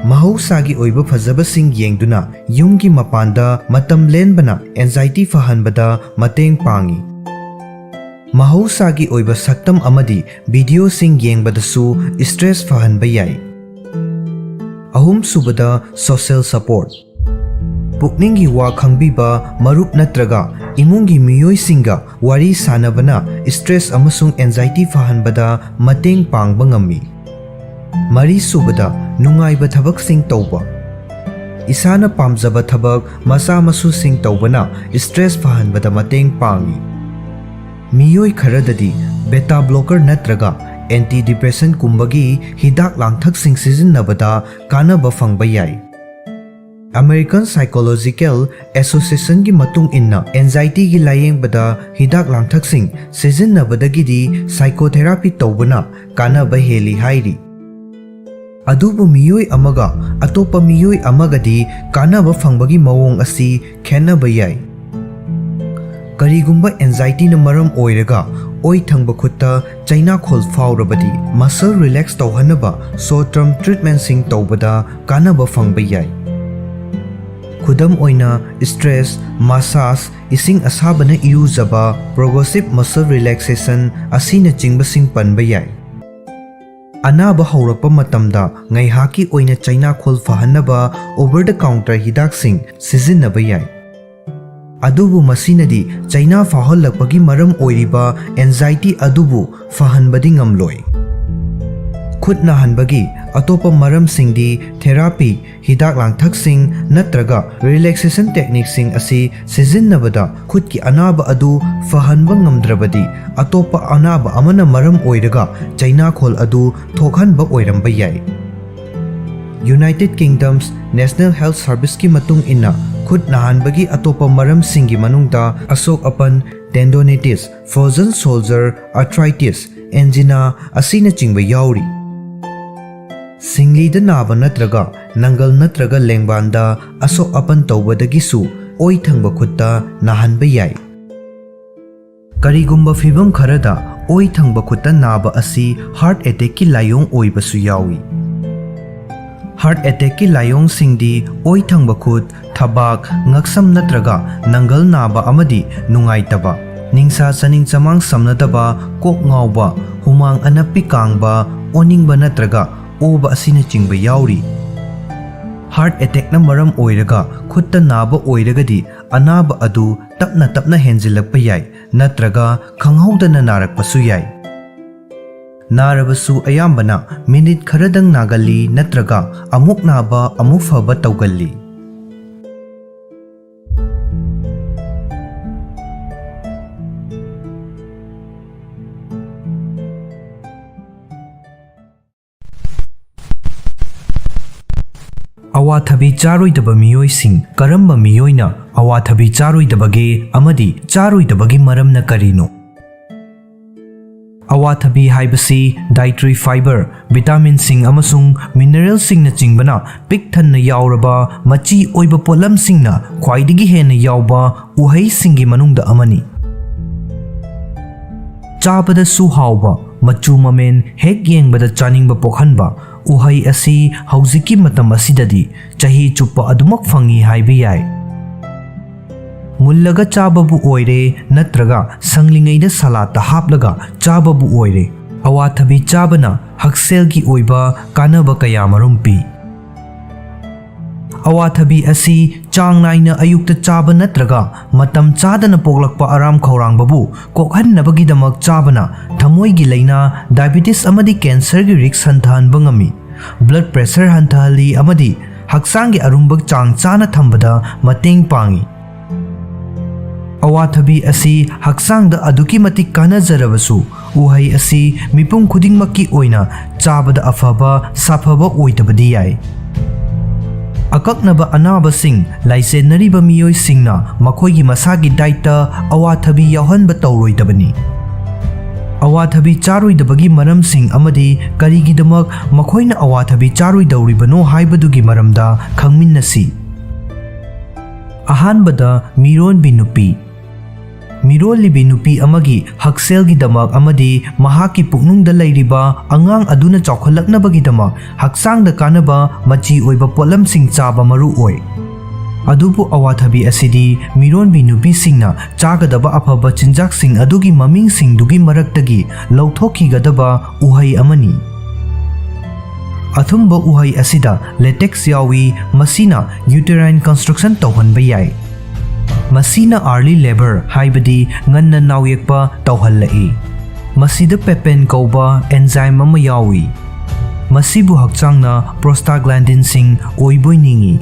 ꯃꯍꯧꯁꯥꯒꯤ ꯑꯣꯏꯕ ꯐꯖꯕꯁꯤꯡ ꯌꯦꯡꯗꯨꯅ ꯌꯨꯝꯒꯤ ꯃꯄꯥꯟꯗ ꯃꯇꯝ ꯂꯦꯟꯕꯅ anxiety ꯐꯍꯟꯕꯗ ꯃꯇꯦꯡ ꯄꯥꯡꯏ꯫ ꯃꯍꯧꯁꯥꯒꯤ ꯑꯣꯏꯕ ꯁꯛꯇꯝ ꯑꯃꯗꯤ videoꯁꯤꯡ ꯌꯦꯡꯕꯗꯁꯨ stress ꯐꯍꯟꯕ ꯌꯥꯏ꯫ ꯑꯍꯨꯝꯁꯨꯕꯗ, social support꯫ ꯄꯨꯛꯅꯤꯡꯒꯤ ꯋꯥ ꯈꯪꯕꯤꯕ ꯃꯔꯨꯞ ꯅꯠꯇ꯭ꯔꯒ ꯏꯃꯨꯡꯒꯤ ꯃꯤꯑꯣꯏꯁꯤꯡꯒ ꯋꯥꯔꯤ ꯁꯥꯅꯕꯅ stress ꯑꯃꯁꯨꯡ anxiety ꯐꯍꯟꯕꯗ ꯃꯇꯦꯡ ꯄꯥꯡꯕ ꯉꯝꯃꯤ꯫ ꯃꯔꯤꯁꯨꯕꯗ, ꯅꯨꯡꯉꯥꯏꯕ ꯊꯕꯛꯁꯤꯡ ꯇꯧꯕ꯫ ꯏꯁꯥꯅ ꯄꯥꯝꯖꯕ ꯊꯕꯛ ꯃꯆꯥ ꯃꯁꯨꯁꯤꯡ ꯇꯧꯕꯅ stress ꯐꯍꯟꯕꯗ ꯃꯇꯦꯡ ꯄꯥꯡꯏ꯫ ꯃꯤꯑꯣꯏ ꯈꯔꯗꯗꯤ beta blocker ꯅꯠꯇ꯭ꯔꯒ antidepressant ꯀꯨꯝꯕꯒꯤ ꯍꯤꯗꯥꯛ ꯂꯥꯡꯊꯛꯁꯤꯡ ꯁꯤꯖꯤꯟꯅꯕꯗ ꯀꯥꯟꯅꯕ ꯐꯪꯕ ꯌꯥꯏ꯫ American Psychological Association ꯒꯤ ꯃꯇꯨꯡ ꯏꯟꯅ, anxiety ꯒꯤ ꯂꯥꯌꯦꯡꯕꯗ ꯍꯤꯗꯥꯛ ꯂꯥꯡꯊꯛꯁꯤꯡ ꯁꯤꯖꯤꯟꯅꯕꯗꯒꯤꯗꯤ psychotherapy ꯇꯧꯕꯅ ꯀꯥꯟꯅꯕ ꯍꯦꯜꯂꯤ ꯍꯥꯏꯔꯤ꯫ ꯑꯗꯨꯕꯨ ꯃꯤꯑꯣꯏ ꯑꯃꯒ ꯑꯇꯣꯞꯄ ꯃꯤꯑꯣꯏ ꯑꯃꯒꯗꯤ ꯀꯥꯟꯅꯕ ꯐꯪꯕꯒꯤ ꯃꯑꯣꯡ ꯑꯁꯤ ꯈꯦꯠꯅꯕ ꯌꯥꯏ꯫ ꯀꯔꯤꯒꯨꯝꯕ anxiety ꯅ ꯃꯔꯝ ꯑꯣꯏꯔꯒ ꯑꯣꯏ ꯊꯪꯕ ꯈꯨꯠꯇ ꯆꯩꯅꯥꯈꯣꯜ ꯐꯥꯎꯔꯕꯗꯤ, muscle relax ꯇꯧꯍꯟꯅꯕ short term treatment ꯁꯤꯡ ꯇꯧꯕꯗ ꯀꯥꯟꯅꯕ ꯐꯪꯕ ꯌꯥꯏ꯫ ꯈꯨꯗꯝ ꯑꯣꯏꯅ, stress massage, ꯏꯁꯤꯡ ꯑꯁꯥꯕꯅ ꯏꯔꯨꯖꯕ, progressive muscle relaxation ꯑꯁꯤꯅꯆꯤꯡꯕꯁꯤꯡ ꯄꯟꯕ ꯌꯥꯏ꯫ ꯑꯅꯥꯕ ꯍꯧꯔꯛꯄ ꯃꯇꯝꯗ ꯉꯥꯏꯍꯥꯛꯀꯤ ꯑꯣꯏꯅ ꯆꯩꯅꯥꯈꯣꯜ ꯐꯍꯟꯅꯕ over the counter ꯍꯤꯗꯥꯛꯁꯤꯡ ꯁꯤꯖꯤꯟꯅꯕ ꯌꯥꯏ꯫ ꯑꯗꯨꯕꯨ ꯃꯁꯤꯅꯗꯤ ꯆꯩꯅꯥ ꯐꯥꯎꯍꯜꯂꯛꯄꯒꯤ ꯃꯔꯝ ꯑꯣꯏꯔꯤꯕ anxiety ꯑꯗꯨꯕꯨ ꯐꯍꯟꯕꯗꯤ ꯉꯝꯂꯣꯏ꯫ ꯈꯨꯠ ꯅꯥꯍꯟꯕꯒꯤ ꯑꯇꯣꯞꯄ ꯃꯔꯝꯁꯤꯡꯗꯤ therapy, ꯍꯤꯗꯥꯛ ꯂꯥꯡꯊꯛꯁꯤꯡ ꯅꯠꯇ꯭ꯔꯒ relaxation technique ꯁꯤꯡ ꯑꯁꯤ ꯁꯤꯖꯤꯟꯅꯕꯗ ꯈꯨꯠꯀꯤ ꯑꯅꯥꯕ ꯑꯗꯨ ꯐꯍꯟꯕ ꯉꯝꯗ꯭ꯔꯕꯗꯤ, ꯑꯇꯣꯞꯄ ꯑꯅꯥꯕ ꯑꯃꯅ ꯃꯔꯝ ꯑꯣꯏꯔꯒ ꯆꯩꯅꯥꯈꯣꯜ ꯑꯗꯨ ꯊꯣꯛꯍꯟꯕ ꯑꯣꯏꯔꯝꯕ ꯌꯥꯏ꯫ United Kingdom's National Health Service ꯀꯤ ꯃꯇꯨꯡ ꯏꯟꯅ, ꯈꯨꯠ ꯅꯥꯍꯟꯕꯒꯤ ꯑꯇꯣꯞꯄ ꯃꯔꯝꯁꯤꯡꯒꯤ ꯃꯅꯨꯡꯗ ꯑꯁꯣꯛ ꯑꯄꯟ, tendonitis, frozen shoulder, arthritis, angina ꯑꯁꯤꯅꯆꯤꯡꯕ ꯌꯥꯎꯔꯤ꯫ ꯁꯤꯡꯂꯤꯗ ꯅꯥꯕ ꯅꯠꯇ꯭ꯔꯒ ꯅꯪꯒꯜ ꯅꯠꯇ꯭ꯔꯒ ꯂꯦꯡꯕꯥꯟꯗ ꯑꯁꯣꯛ ꯑꯄꯟ ꯇꯧꯕꯗꯒꯤꯁꯨ ꯑꯣꯏ ꯊꯪꯕ ꯈꯨꯠꯇ ꯅꯥꯍꯟꯕ ꯌꯥꯏ꯫ ꯀꯔꯤꯒꯨꯝꯕ ꯐꯤꯚꯝ ꯈꯔꯗ ꯑꯣꯏ ꯊꯪꯕ ꯈꯨꯠꯇ ꯅꯥꯕ ꯑꯁꯤ heart attack ꯀꯤ ꯂꯥꯏꯑꯣꯡ ꯑꯣꯏꯕꯁꯨ ꯌꯥꯎꯏ꯫ Heart attack ꯀꯤ ꯂꯥꯏꯑꯣꯡꯁꯤꯡꯗꯤ ꯑꯣꯏ ꯊꯪꯕ ꯈꯨꯠ, ꯊꯕꯥꯛ, ꯉꯛꯁꯝ ꯅꯠꯇ꯭ꯔꯒ ꯅꯪꯒꯜ ꯅꯥꯕ ꯑꯃꯗꯤ ꯅꯨꯡꯉꯥꯏꯇꯕ, ꯅꯤꯡꯁꯥ ꯆꯥꯅꯤꯡ ꯆꯃꯥꯡ ꯁꯝꯅꯗꯕ, ꯀꯣꯛ ꯉꯥꯎꯕ, ꯍꯨꯃꯥꯡ ꯑꯅꯞꯄꯤ ꯀꯥꯡꯕ, ꯑꯣꯅꯤꯡꯕ ꯅꯠꯇ꯭ꯔꯒ ꯑꯣꯕ ꯑꯁꯤꯅꯆꯤꯡꯕ ꯌꯥꯎꯔꯤ꯫ Heart attack ꯅ ꯃꯔꯝ ꯑꯣꯏꯔꯒ ꯈꯨꯠꯇ ꯅꯥꯕ ꯑꯣꯏꯔꯒꯗꯤ, ꯑꯅꯥꯕ ꯑꯗꯨ ꯇꯞꯅ ꯇꯞꯅ ꯍꯦꯟꯖꯤꯜꯂꯛꯄ ꯌꯥꯏ ꯅꯠꯇ꯭ꯔꯒ ꯈꯪꯍꯧꯗꯅ ꯅꯥꯔꯛꯄꯁꯨ ꯌꯥꯏ꯫ ꯅꯥꯔꯕꯁꯨ ꯑꯌꯥꯝꯕꯅ ꯃꯤꯅꯤꯠ ꯈꯔꯗꯪ ꯅꯥꯒꯜꯂꯤ ꯅꯠꯇ꯭ꯔꯒ ꯑꯃꯨꯛ ꯅꯥꯕ ꯑꯃꯨꯛ ꯐꯕ ꯇꯧꯒꯜꯂꯤ꯫ ꯑꯋꯥꯊꯕꯤ ꯆꯥꯔꯣꯏꯗꯕ ꯃꯤꯑꯣꯏꯁꯤꯡ꯫ ꯀꯔꯝꯕ ꯃꯤꯑꯣꯏꯅ ꯑꯋꯥꯊꯕꯤ ꯆꯥꯔꯣꯏꯗꯕꯒꯦ ꯑꯃꯗꯤ ꯆꯥꯔꯣꯏꯗꯕꯒꯤ ꯃꯔꯝꯅ ꯀꯔꯤꯅꯣ? ꯑꯋꯥꯊꯕꯤ ꯍꯥꯏꯕꯁꯤ dietary fiber, vitaminꯁꯤꯡ ꯑꯃꯁꯨꯡ mineralꯁꯤꯡꯅꯆꯤꯡꯕꯅ ꯄꯤꯛ ꯊꯟꯅ ꯌꯥꯎꯔꯕ ꯃꯆꯤ ꯑꯣꯏꯕ ꯄꯣꯠꯂꯝꯁꯤꯡꯅ ꯈ꯭ꯋꯥꯏꯗꯒꯤ ꯍꯦꯟꯅ ꯌꯥꯎꯕ ꯎꯍꯩꯁꯤꯡꯒꯤ ꯃꯅꯨꯡꯗ ꯑꯃꯅꯤ꯫ ꯆꯥꯕꯗꯁꯨ ꯍꯥꯎꯕ, ꯃꯆꯨ ꯃꯃꯦꯟ ꯍꯦꯛ ꯌꯦꯡꯕꯗ ꯆꯥꯅꯤꯡꯕ ꯄꯣꯛꯍꯟꯕ ꯎꯍꯩ ꯑꯁꯤ ꯍꯧꯖꯤꯛꯀꯤ ꯃꯇꯝ ꯑꯁꯤꯗꯗꯤ ꯆꯍꯤ ꯆꯨꯞꯄ ꯑꯗꯨꯃꯛ ꯐꯪꯏ ꯍꯥꯏꯕ ꯌꯥꯏ꯫ ꯃꯨꯜꯂꯒ ꯆꯥꯕꯕꯨ ꯑꯣꯏꯔꯦ ꯅꯠꯇ꯭ꯔꯒ ꯁꯪꯂꯤꯉꯩꯗ ꯁꯂꯥꯠꯇ ꯍꯥꯞꯂꯒ ꯆꯥꯕꯕꯨ ꯑꯣꯏꯔꯦ, ꯑꯋꯥꯊꯕꯤ ꯆꯥꯕꯅ ꯍꯛꯁꯦꯜꯒꯤ ꯑꯣꯏꯕ ꯀꯥꯟꯅꯕ ꯀꯌꯥꯃꯔꯨꯝ ꯄꯤ꯫ ꯑꯋꯥꯊꯕꯤ ꯑꯁꯤ ꯆꯥꯡ ꯅꯥꯏꯅ ꯑꯌꯨꯛꯇ ꯆꯥꯕ ꯅꯠꯇ꯭ꯔꯒ ꯃꯇꯝ ꯆꯥꯗꯅ ꯄꯣꯛꯂꯛꯄ ꯑꯔꯥꯝ ꯈꯧꯔꯥꯡꯕꯕꯨ ꯀꯣꯛꯍꯟꯅꯕꯒꯤꯗꯃꯛ ꯆꯥꯕꯅ ꯊꯃꯣꯏꯒꯤ ꯂꯥꯏꯅꯥ, diabetes ꯑꯃꯗꯤ cancerꯒꯤ risk ꯍꯟꯊꯍꯟꯕ ꯉꯝꯃꯤ, blood pressure ꯍꯟꯊꯍꯜꯂꯤ ꯑꯃꯗꯤ ꯍꯛꯆꯥꯡꯒꯤ ꯑꯔꯨꯝꯕ ꯆꯥꯡ ꯆꯥꯅ ꯊꯝꯕꯗ ꯃꯇꯦꯡ ꯄꯥꯡꯏ꯫ ꯑꯋꯥꯊꯕꯤ ꯑꯁꯤ ꯍꯛꯆꯥꯡꯗ ꯑꯗꯨꯛꯀꯤ ꯃꯇꯤꯛ ꯀꯥꯟꯅꯖꯔꯕꯁꯨ, ꯎꯍꯩ ꯑꯁꯤ ꯃꯤꯄꯨꯝ ꯈꯨꯗꯤꯡꯃꯛꯀꯤ ꯑꯣꯏꯅ ꯆꯥꯕꯗ ꯑꯐꯕ ꯁꯥꯐꯕ ꯑꯣꯏꯗꯕꯗꯤ ꯌꯥꯏ꯫ ꯑꯀꯛꯅꯕ ꯑꯅꯥꯕꯁꯤꯡ ꯂꯥꯏꯆꯦꯟꯅꯔꯤꯕ ꯃꯤꯑꯣꯏꯁꯤꯡꯅ ꯃꯈꯣꯏꯒꯤ ꯃꯁꯥꯒꯤ dietꯇ ꯑꯋꯥꯊꯕꯤ ꯌꯥꯎꯍꯟꯕ ꯇꯧꯔꯣꯏꯗꯕꯅꯤ꯫ ꯑꯋꯥꯊꯕꯤ ꯆꯥꯔꯣꯏꯗꯕꯒꯤ ꯃꯔꯝꯁꯤꯡ ꯑꯃꯗꯤ ꯀꯔꯤꯒꯤꯗꯃꯛ ꯃꯈꯣꯏꯅ ꯑꯋꯥꯊꯕꯤ ꯆꯥꯔꯣꯏꯗꯧꯔꯤꯕꯅꯣ ꯍꯥꯏꯕꯗꯨꯒꯤ ꯃꯔꯝꯗ ꯈꯪꯃꯤꯟꯅꯁꯤ꯫ ꯑꯍꯥꯟꯕꯗ, ꯃꯤꯔꯣꯟꯕꯤ ꯅꯨꯄꯤ꯫ ꯃꯤꯔꯣꯜꯂꯤꯕꯤ ꯅꯨꯄꯤ ꯑꯃꯒꯤ ꯍꯛꯁꯦꯜꯒꯤꯗꯃꯛ ꯑꯃꯗꯤ ꯃꯍꯥꯛꯀꯤ ꯄꯨꯛꯅꯨꯡꯗ ꯂꯩꯔꯤꯕ ꯑꯉꯥꯡ ꯑꯗꯨꯅ ꯆꯥꯎꯈꯠꯂꯛꯅꯕꯒꯤꯗꯃꯛ ꯍꯛꯆꯥꯡꯗ ꯀꯥꯟꯅꯕ ꯃꯆꯤ ꯑꯣꯏꯕ ꯄꯣꯠꯂꯝꯁꯤꯡ ꯆꯥꯕ ꯃꯔꯨ ꯑꯣꯏ꯫ ꯑꯗꯨꯕꯨ ꯑꯋꯥꯊꯕꯤ ꯑꯁꯤꯗꯤ ꯃꯤꯔꯣꯟꯕꯤ ꯅꯨꯄꯤꯁꯤꯡꯅ ꯆꯥꯒꯗꯕ ꯑꯐꯕ ꯆꯤꯟꯖꯥꯛꯁꯤꯡ ꯑꯗꯨꯒꯤ ꯃꯃꯤꯡꯁꯤꯡꯗꯨꯒꯤ ꯃꯔꯛꯇꯒꯤ ꯂꯧꯊꯣꯛꯈꯤꯒꯗꯕ ꯎꯍꯩ ꯑꯃꯅꯤ꯫ ꯑꯊꯨꯝꯕ ꯎꯍꯩ ꯑꯁꯤꯗ latex ꯌꯥꯎꯏ, ꯃꯁꯤꯅ uterine construction ꯇꯧꯍꯟꯕ ꯌꯥꯏ꯫ ꯃꯁꯤꯅ early labour, ꯍꯥꯏꯕꯗꯤ ꯉꯟꯅ ꯅꯥꯎꯌꯦꯛꯄ ꯇꯧꯍꯜꯂꯛꯏ꯫ ꯃꯁꯤꯗ papain ꯀꯧꯕ enzyme ꯑꯃ ꯌꯥꯎꯏ꯫ ꯃꯁꯤꯕꯨ ꯍꯛꯆꯥꯡꯅ prostaglandinꯁꯤꯡ ꯑꯣꯏꯕꯣꯏ ꯅꯤꯡꯏ꯫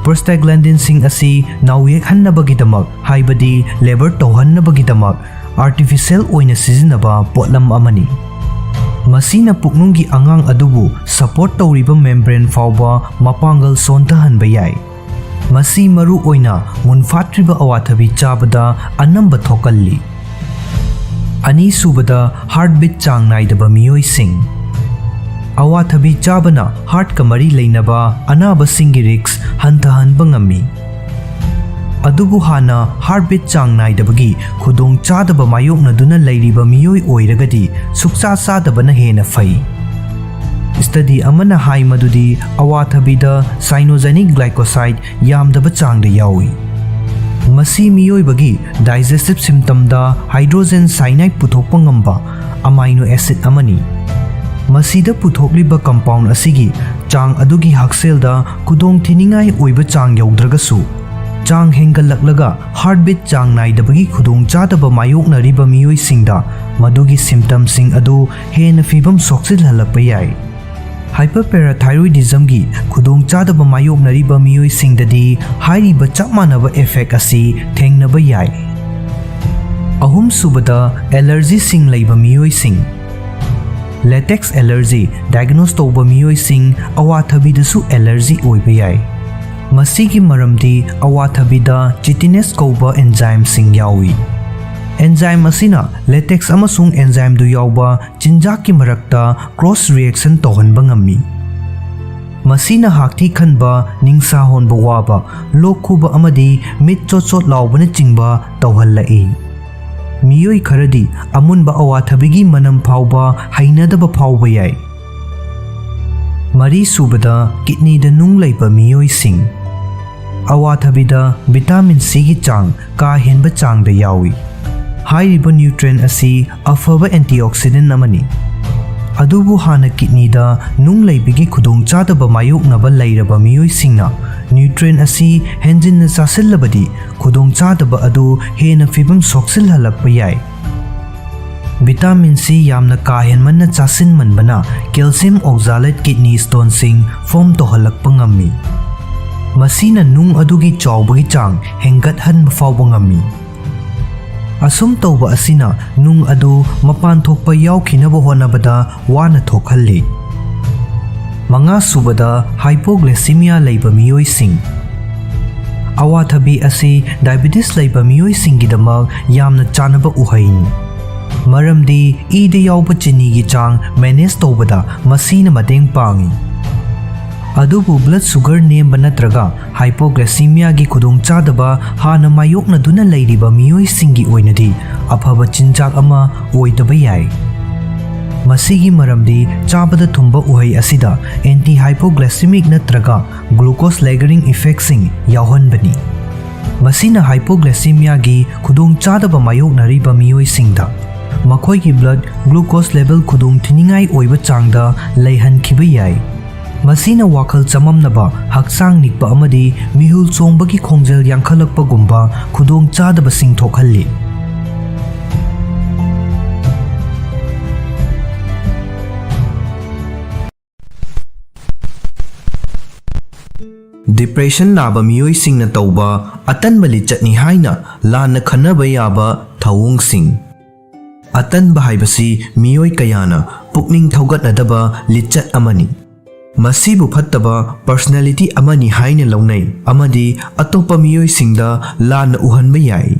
Prostaglandinꯁꯤꯡ ꯑꯁꯤ ꯅꯥꯎ ꯌꯦꯛꯍꯟꯅꯕꯒꯤꯗꯃꯛ, ꯍꯥꯏꯕꯗꯤ labour ꯇꯧꯍꯟꯅꯕꯒꯤꯗꯃꯛ, artificial ꯑꯣꯏꯅ ꯁꯤꯖꯤꯟꯅꯕ ꯄꯣꯠꯂꯝ ꯑꯃꯅꯤ꯫ ꯃꯁꯤꯅ ꯄꯨꯛꯅꯨꯡꯒꯤ ꯑꯉꯥꯡ ꯑꯗꯨꯕꯨ support ꯇꯧꯔꯤꯕ membrane ꯐꯥꯎꯕ ꯃꯄꯥꯡꯒꯜ ꯁꯣꯟꯊꯍꯟꯕ ꯌꯥꯏ꯫ ꯃꯁꯤ ꯃꯔꯨ ꯑꯣꯏꯅ ꯃꯨꯟꯐꯥꯠꯇ꯭ꯔꯤꯕ ꯑꯋꯥꯊꯕꯤ ꯆꯥꯕꯗ ꯑꯅꯝꯕ ꯊꯣꯛꯀꯜꯂꯤ꯫ ꯑꯅꯤꯁꯨꯕꯗ, heartbeat ꯆꯥꯡ ꯅꯥꯏꯗꯕ ꯃꯤꯑꯣꯏꯁꯤꯡ꯫ ꯑꯋꯥꯊꯕꯤ ꯆꯥꯕꯅ heartꯀ ꯃꯔꯤ ꯂꯩꯅꯕ ꯑꯅꯥꯕꯁꯤꯡꯒꯤ risk ꯍꯟꯊꯍꯟꯕ ꯉꯝꯃꯤ꯫ ꯑꯗꯨꯕꯨ ꯍꯥꯟꯅ heartbeat ꯆꯥꯡ ꯅꯥꯏꯗꯕꯒꯤ ꯈꯨꯗꯣꯡꯆꯥꯗꯕ ꯃꯥꯌꯣꯛꯅꯗꯨꯅ ꯂꯩꯔꯤꯕ ꯃꯤꯑꯣꯏ ꯑꯣꯏꯔꯒꯗꯤ ꯁꯨꯛꯆꯥ ꯆꯥꯗꯕꯅ ꯍꯦꯟꯅ ꯐꯩ꯫ Study ꯑꯃꯅ ꯍꯥꯏ ꯃꯗꯨꯗꯤ ꯑꯋꯥꯊꯕꯤꯗ cyanogenic glycoside ꯌꯥꯝꯗꯕ ꯆꯥꯡꯗ ꯌꯥꯎꯏ꯫ ꯃꯁꯤ ꯃꯤꯑꯣꯏꯕꯒꯤ digestive systemꯗ hydrogen cyanide ꯄꯨꯊꯣꯛꯄ ꯉꯝꯕ amino acid ꯑꯃꯅꯤ꯫ ꯃꯁꯤꯗ ꯄꯨꯊꯣꯛꯂꯤꯕ compound ꯑꯁꯤꯒꯤ ꯆꯥꯡ ꯑꯗꯨꯒꯤ ꯍꯛꯁꯦꯜꯗ ꯈꯨꯗꯣꯡꯊꯤꯅꯤꯡꯉꯥꯏ ꯑꯣꯏꯕ ꯆꯥꯡ ꯌꯧꯗ꯭ꯔꯒꯁꯨ, ꯆꯥꯡ ꯍꯦꯟꯒꯠꯂꯛꯂꯒ heartbeat ꯆꯥꯡ ꯅꯥꯏꯗꯕꯒꯤ ꯈꯨꯗꯣꯡꯆꯥꯗꯕ ꯃꯥꯌꯣꯛꯅꯔꯤꯕ ꯃꯤꯑꯣꯏꯁꯤꯡꯗ ꯃꯗꯨꯒꯤ symptomꯁꯤꯡ ꯑꯗꯨ ꯍꯦꯟꯅ ꯐꯤꯕꯝ ꯁꯣꯛꯆꯤꯜꯍꯜꯂꯛꯄ ꯌꯥꯏ꯫ Hyperparathyroidismꯒꯤ ꯈꯨꯗꯣꯡꯆꯥꯗꯕ ꯃꯥꯌꯣꯛꯅꯔꯤꯕ ꯃꯤꯑꯣꯏꯁꯤꯡꯗꯗꯤ ꯍꯥꯏꯔꯤꯕ ꯆꯞ ꯃꯥꯟꯅꯕ effect ꯑꯁꯤ ꯊꯦꯡꯅꯕ ꯌꯥꯏ꯫ ꯑꯍꯨꯝꯁꯨꯕꯗ, allergyꯁꯤꯡ ꯂꯩꯕ ꯃꯤꯑꯣꯏꯁꯤꯡ꯫ Latex allergy diagnose ꯇꯧꯕ ꯃꯤꯑꯣꯏꯁꯤꯡ ꯑꯋꯥꯊꯕꯤꯗꯁꯨ allergy ꯑꯣꯏꯕ ꯌꯥꯏ꯫ ꯃꯁꯤꯒꯤ ꯃꯔꯝꯗꯤ ꯑꯋꯥꯊꯕꯤꯗ chitinase ꯀꯧꯕ enzymeꯁꯤꯡ ꯌꯥꯎꯏ꯫ Enzyme ꯑꯁꯤꯅ latex ꯑꯃꯁꯨꯡ enzymeꯗꯨ ꯌꯥꯎꯕ ꯆꯤꯟꯖꯥꯛꯀꯤ ꯃꯔꯛꯇ cross reaction ꯇꯧꯍꯟꯕ ꯉꯝꯃꯤ꯫ ꯃꯁꯤꯅ ꯍꯥꯛꯊꯤ ꯈꯟꯕ, ꯅꯤꯡꯁꯥ ꯍꯣꯟꯕ ꯋꯥꯕ, ꯂꯣꯛ ꯈꯨꯕ ꯑꯃꯗꯤ ꯃꯤꯠ ꯆꯣꯠ ꯆꯣꯠ ꯂꯥꯎꯕꯅꯆꯤꯡꯕ ꯇꯧꯍꯜꯂꯛꯏ꯫ ꯃꯤꯑꯣꯏ ꯈꯔꯗꯤ ꯑꯃꯨꯟꯕ ꯑꯋꯥꯊꯕꯤꯒꯤ ꯃꯅꯝ ꯐꯥꯎꯕ ꯍꯩꯅꯗꯕ ꯐꯥꯎꯕ ꯌꯥꯏ꯫ ꯃꯔꯤꯁꯨꯕꯗ, kidneyꯗ ꯅꯨꯡ ꯂꯩꯕ ꯃꯤꯑꯣꯏꯁꯤꯡ꯫ ꯑꯋꯥꯊꯕꯤꯗ vitamin Cꯒꯤ ꯆꯥꯡ ꯀꯥ ꯍꯦꯟꯕ ꯆꯥꯡꯗ ꯌꯥꯎꯏ꯫ ꯍꯥꯏꯔꯤꯕ nutrient ꯑꯁꯤ ꯑꯐꯕ antioxidant ꯑꯃꯅꯤ꯫ ꯑꯗꯨꯕꯨ ꯍꯥꯟꯅ kidneyꯗ ꯅꯨꯡ ꯂꯩꯕꯒꯤ ꯈꯨꯗꯣꯡꯆꯥꯗꯕ ꯃꯥꯌꯣꯛꯅꯕ ꯂꯩꯔꯕ ꯃꯤꯑꯣꯏꯁꯤꯡꯅ nutrient ꯑꯁꯤ ꯍꯦꯟꯖꯤꯟꯅ ꯆꯥꯁꯤꯜꯂꯕꯗꯤ ꯈꯨꯗꯣꯡꯆꯥꯗꯕ ꯑꯗꯨ ꯍꯦꯟꯅ ꯐꯤꯕꯝ ꯁꯣꯛꯆꯤꯜꯍꯜꯂꯛꯄ ꯌꯥꯏ꯫ Vitamin C ꯌꯥꯝꯅ ꯀꯥ ꯍꯦꯟꯃꯟꯅ ꯆꯥꯁꯤꯟꯃꯟꯕꯅ calcium oxalate kidney stoneꯁꯤꯡ form ꯇꯧꯍꯜꯂꯛꯄ ꯉꯝꯃꯤ꯫ ꯃꯁꯤꯅ ꯅꯨꯡ ꯑꯗꯨꯒꯤ ꯆꯥꯎꯕꯒꯤ ꯆꯥꯡ ꯍꯦꯟꯒꯠꯍꯟꯕ ꯐꯥꯎꯕ ꯉꯝꯃꯤ꯫ ꯑꯁꯨꯝ ꯇꯧꯕ ꯑꯁꯤꯅ ꯅꯨꯡ ꯑꯗꯨ ꯃꯄꯥꯟ ꯊꯣꯛꯄ ꯌꯥꯎꯈꯤꯅꯕ ꯍꯣꯠꯅꯕꯗ ꯋꯥꯅ ꯊꯣꯛꯍꯜꯂꯤ꯫ ꯃꯉꯥꯁꯨꯕꯗ, hypoglycemia ꯂꯩꯕ ꯃꯤꯑꯣꯏꯁꯤꯡ꯫ ꯑꯋꯥꯊꯕꯤ ꯑꯁꯤ diabetes ꯂꯩꯕ ꯃꯤꯑꯣꯏꯁꯤꯡꯒꯤꯗꯃꯛ ꯌꯥꯝꯅ ꯆꯥꯅꯕ ꯎꯍꯩꯅꯤ, ꯃꯔꯝꯗꯤ ꯏꯗ ꯌꯥꯎꯕ ꯆꯤꯅꯤꯒꯤ ꯆꯥꯡ manage ꯇꯧꯕꯗ ꯃꯁꯤꯅ ꯃꯇꯦꯡ ꯄꯥꯡꯏ꯫ ꯑꯗꯨꯕꯨ blood sugar ꯅꯦꯝꯕ ꯅꯠꯇ꯭ꯔꯒ hypoglycemiaꯒꯤ ꯈꯨꯗꯣꯡꯆꯥꯗꯕ ꯍꯥꯟꯅ ꯃꯥꯌꯣꯛꯅꯗꯨꯅ ꯂꯩꯔꯤꯕ ꯃꯤꯑꯣꯏꯁꯤꯡꯒꯤ ꯑꯣꯏꯅꯗꯤ ꯑꯐꯕ ꯆꯤꯟꯖꯥꯛ ꯑꯃ ꯑꯣꯏꯗꯕ ꯌꯥꯏ꯫ ꯃꯁꯤꯒꯤ ꯃꯔꯝꯗꯤ ꯆꯥꯕꯗ ꯊꯨꯝꯕ ꯎꯍꯩ ꯑꯁꯤꯗ anti hypoglycemic ꯅꯠꯇ꯭ꯔꯒ glucose lowering effectꯁꯤꯡ ꯌꯥꯎꯍꯟꯕꯅꯤ꯫ ꯃꯁꯤꯅ hypoglycemiaꯒꯤ ꯈꯨꯗꯣꯡꯆꯥꯗꯕ ꯃꯥꯌꯣꯛꯅꯔꯤꯕ ꯃꯤꯑꯣꯏꯁꯤꯡꯗ ꯃꯈꯣꯏꯒꯤ blood glucose level ꯈꯨꯗꯣꯡꯊꯤꯅꯤꯡꯉꯥꯏ ꯑꯣꯏꯕ ꯆꯥꯡꯗ ꯂꯩꯍꯟꯈꯤꯕ ꯌꯥꯏ꯫ ꯃꯁꯤꯅ ꯋꯥꯈꯜ ꯆꯃꯝꯅꯕ, ꯍꯛꯆꯥꯡ ꯅꯤꯛꯄ ꯑꯃꯗꯤ ꯃꯤꯍꯨꯜ ꯆꯣꯡꯕꯒꯤ ꯈꯣꯡꯖꯦꯜ ꯌꯥꯡꯈꯠꯂꯛꯄꯒꯨꯝꯕ ꯈꯨꯗꯣꯡꯆꯥꯗꯕꯁꯤꯡ ꯊꯣꯛꯍꯜꯂꯤ꯫ Depression ꯅꯥꯕ ꯃꯤꯑꯣꯏꯁꯤꯡꯅ ꯇꯧꯕ ꯑꯇꯟꯕ ꯂꯤꯆꯠꯅꯤ ꯍꯥꯏꯅ ꯂꯥꯟꯅ ꯈꯟꯅꯕ ꯌꯥꯕ ꯊꯧꯑꯣꯡꯁꯤꯡ꯫ ꯑꯇꯟꯕ ꯍꯥꯏꯕꯁꯤ ꯃꯤꯑꯣꯏ ꯀꯌꯥꯅ ꯄꯨꯛꯅꯤꯡ ꯊꯧꯒꯠꯅꯗꯕ ꯂꯤꯆꯠ ꯑꯃꯅꯤ꯫ ꯃꯁꯤꯕꯨ ꯐꯠꯇꯕ personality ꯑꯃꯅꯤ ꯍꯥꯏꯅ ꯂꯧꯅꯩ ꯑꯃꯗꯤ ꯑꯇꯣꯞꯄ ꯃꯤꯑꯣꯏꯁꯤꯡꯗ ꯂꯥꯟꯅ ꯎꯍꯟꯕ ꯌꯥꯏ꯫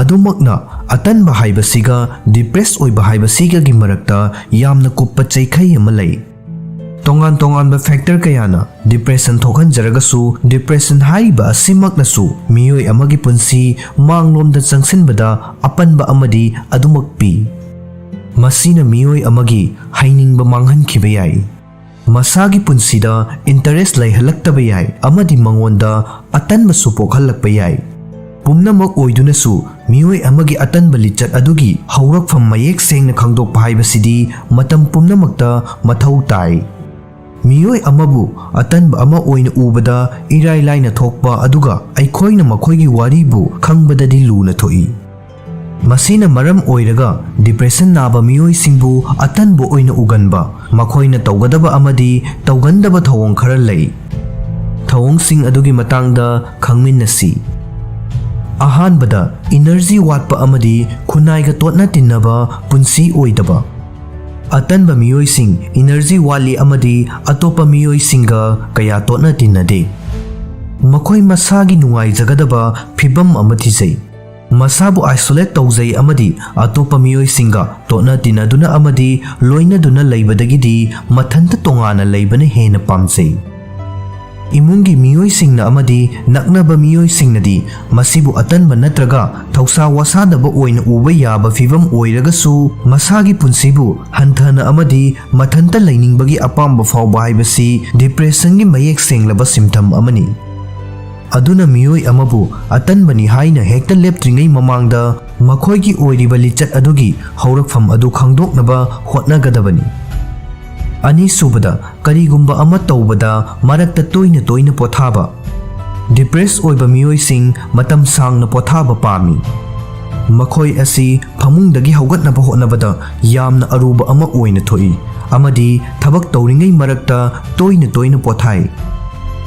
ꯑꯗꯨꯃꯛꯅ, ꯑꯇꯟꯕ ꯍꯥꯏꯕꯁꯤꯒ depressed ꯑꯣꯏꯕ ꯍꯥꯏꯕꯁꯤꯒꯒꯤ ꯃꯔꯛꯇ ꯌꯥꯝꯅ ꯀꯨꯞꯄ ꯆꯩꯈꯩ ꯑꯃ ꯂꯩ꯫ ꯇꯣꯉꯥꯟ ꯇꯣꯉꯥꯟꯕ factor ꯀꯌꯥꯅ depression ꯊꯣꯛꯍꯟꯖꯔꯒꯁꯨ, depression ꯍꯥꯏꯔꯤꯕ ꯑꯁꯤꯃꯛꯅꯁꯨ ꯃꯤꯑꯣꯏ ꯑꯃꯒꯤ ꯄꯨꯟꯁꯤ ꯃꯥꯡꯂꯣꯝꯗ ꯆꯪꯁꯤꯟꯕꯗ ꯑꯄꯟꯕ ꯑꯃꯗꯤ ꯑꯗꯨꯃꯛ ꯄꯤ꯫ ꯃꯁꯤꯅ ꯃꯤꯑꯣꯏ ꯑꯃꯒꯤ ꯍꯩꯅꯤꯡꯕ ꯃꯥꯡꯍꯟꯈꯤꯕ ꯌꯥꯏ, ꯃꯁꯥꯒꯤ ꯄꯨꯟꯁꯤꯗ interest ꯂꯩꯍꯜꯂꯛꯇꯕ ꯌꯥꯏ, ꯑꯃꯗꯤ ꯃꯉꯣꯟꯗ ꯑꯇꯟꯕꯁꯨ ꯄꯣꯛꯍꯜꯂꯛꯄ ꯌꯥꯏ꯫ ꯄꯨꯝꯅꯃꯛ ꯑꯣꯏꯗꯨꯅꯁꯨ, ꯃꯤꯑꯣꯏ ꯑꯃꯒꯤ ꯑꯇꯟꯕ ꯂꯤꯆꯠ ꯑꯗꯨꯒꯤ ꯍꯧꯔꯛꯐꯝ ꯃꯌꯦꯛ ꯁꯦꯡꯅ ꯈꯪꯗꯣꯛꯄ ꯍꯥꯏꯕꯁꯤꯗꯤ ꯃꯇꯝ ꯄꯨꯝꯅꯃꯛꯇ ꯃꯊꯧ ꯇꯥꯏ꯫ ꯃꯤꯑꯣꯏ ꯑꯃꯕꯨ ꯑꯇꯟꯕ ꯑꯃ ꯑꯣꯏꯅ ꯎꯕꯗ ꯏꯔꯥꯏ ꯂꯥꯏꯅ ꯊꯣꯛꯄ, ꯑꯗꯨꯒ ꯑꯩꯈꯣꯏꯅ ꯃꯈꯣꯏꯒꯤ ꯋꯥꯔꯤꯕꯨ ꯈꯪꯕꯗꯗꯤ ꯂꯨꯅ ꯊꯣꯛꯏ꯫ ꯃꯁꯤꯅ ꯃꯔꯝ ꯑꯣꯏꯔꯒ depression ꯅꯥꯕ ꯃꯤꯑꯣꯏꯁꯤꯡꯕꯨ ꯑꯇꯟꯕ ꯑꯣꯏꯅ ꯎꯒꯟꯕ, ꯃꯈꯣꯏꯅ ꯇꯧꯒꯗꯕ ꯑꯃꯗꯤ ꯇꯧꯒꯟꯗꯕ ꯊꯧꯑꯣꯡ ꯈꯔ ꯂꯩ꯫ ꯊꯧꯑꯣꯡꯁꯤꯡ ꯑꯗꯨꯒꯤ ꯃꯇꯥꯡꯗ ꯈꯪꯃꯤꯟꯅꯁꯤ꯫ ꯑꯍꯥꯟꯕꯗ, energy ꯋꯥꯠꯄ ꯑꯃꯗꯤ ꯈꯨꯟꯅꯥꯏꯒ ꯇꯣꯠꯅ ꯇꯤꯟꯅꯕ ꯄꯨꯟꯁꯤ ꯑꯣꯏꯗꯕ꯫ ꯑꯇꯟꯕ ꯃꯤꯑꯣꯏꯁꯤꯡ energy ꯋꯥꯠꯂꯤ ꯑꯃꯗꯤ ꯑꯇꯣꯞꯄ ꯃꯤꯑꯣꯏꯁꯤꯡꯒ ꯀꯌꯥ ꯇꯣꯠꯅ ꯇꯤꯟꯅꯗꯦ꯫ ꯃꯈꯣꯏ ꯃꯁꯥꯒꯤ ꯅꯨꯡꯉꯥꯏꯖꯒꯗꯕ ꯐꯤꯚꯝ ꯑꯃ ꯊꯤꯖꯩ꯫ ꯃꯁꯥꯕꯨ isolate ꯇꯧꯖꯩ ꯑꯃꯗꯤ ꯑꯇꯣꯞꯄ ꯃꯤꯑꯣꯏꯁꯤꯡꯒ ꯇꯣꯠꯅ ꯇꯤꯟꯅꯗꯨꯅ ꯑꯃꯗꯤ ꯂꯣꯏꯅꯗꯨꯅ ꯂꯩꯕꯗꯒꯤꯗꯤ ꯃꯊꯟꯇ ꯇꯣꯉꯥꯟꯅ ꯂꯩꯕꯅ ꯍꯦꯟꯅ ꯄꯥꯝꯖꯩ꯫ ꯏꯃꯨꯡꯒꯤ ꯃꯤꯑꯣꯏꯁꯤꯡꯅ ꯑꯃꯗꯤ ꯅꯛꯅꯕ ꯃꯤꯑꯣꯏꯁꯤꯡꯅꯗꯤ ꯃꯁꯤꯕꯨ ꯑꯇꯟꯕ ꯅꯠꯇ꯭ꯔꯒ ꯊꯧꯁꯥ ꯋꯥꯁꯥꯗꯕ ꯑꯣꯏꯅ ꯎꯕ ꯌꯥꯕ ꯐꯤꯚꯝ ꯑꯣꯏꯔꯒꯁꯨ, ꯃꯁꯥꯒꯤ ꯄꯨꯟꯁꯤꯕꯨ ꯍꯟꯊꯅ ꯑꯃꯗꯤ ꯃꯊꯟꯇ ꯂꯩꯅꯤꯡꯕꯒꯤ ꯑꯄꯥꯝꯕ ꯐꯥꯎꯕ ꯍꯥꯏꯕꯁꯤ depressionꯒꯤ ꯃꯌꯦꯛ ꯁꯦꯡꯂꯕ symptom ꯑꯃꯅꯤ꯫ ꯑꯗꯨꯅ ꯃꯤꯑꯣꯏ ꯑꯃꯕꯨ ꯑꯇꯟꯕꯅꯤ ꯍꯥꯏꯅ ꯍꯦꯛꯇ ꯂꯦꯞꯇ꯭ꯔꯤꯉꯩ ꯃꯃꯥꯡꯗ ꯃꯈꯣꯏꯒꯤ ꯑꯣꯏꯔꯤꯕ ꯂꯤꯆꯠ ꯑꯗꯨꯒꯤ ꯍꯧꯔꯛꯐꯝ ꯑꯗꯨ ꯈꯪꯗꯣꯛꯅꯕ ꯍꯣꯠꯅꯒꯗꯕꯅꯤ꯫ ꯑꯅꯤꯁꯨꯕꯗ, ꯀꯔꯤꯒꯨꯝꯕ ꯑꯃ ꯇꯧꯕꯗ ꯃꯔꯛꯇ ꯇꯣꯏꯅ ꯇꯣꯏꯅ ꯄꯣꯊꯥꯕ꯫ Depress ꯑꯣꯏꯕ ꯃꯤꯑꯣꯏꯁꯤꯡ ꯃꯇꯝ ꯁꯥꯡꯅ ꯄꯣꯊꯥꯕ ꯄꯥꯝꯃꯤ꯫ ꯃꯈꯣꯏ ꯑꯁꯤ ꯐꯃꯨꯡꯗꯒꯤ ꯍꯧꯒꯠꯅꯕ ꯍꯣꯠꯅꯕꯗ ꯌꯥꯝꯅ ꯑꯔꯨꯕ ꯑꯃ ꯑꯣꯏꯅ ꯊꯣꯛꯏ ꯑꯃꯗꯤ ꯊꯕꯛ ꯇꯧꯔꯤꯉꯩ ꯃꯔꯛꯇ ꯇꯣꯏꯅ ꯇꯣꯏꯅ ꯄꯣꯊꯥꯏ꯫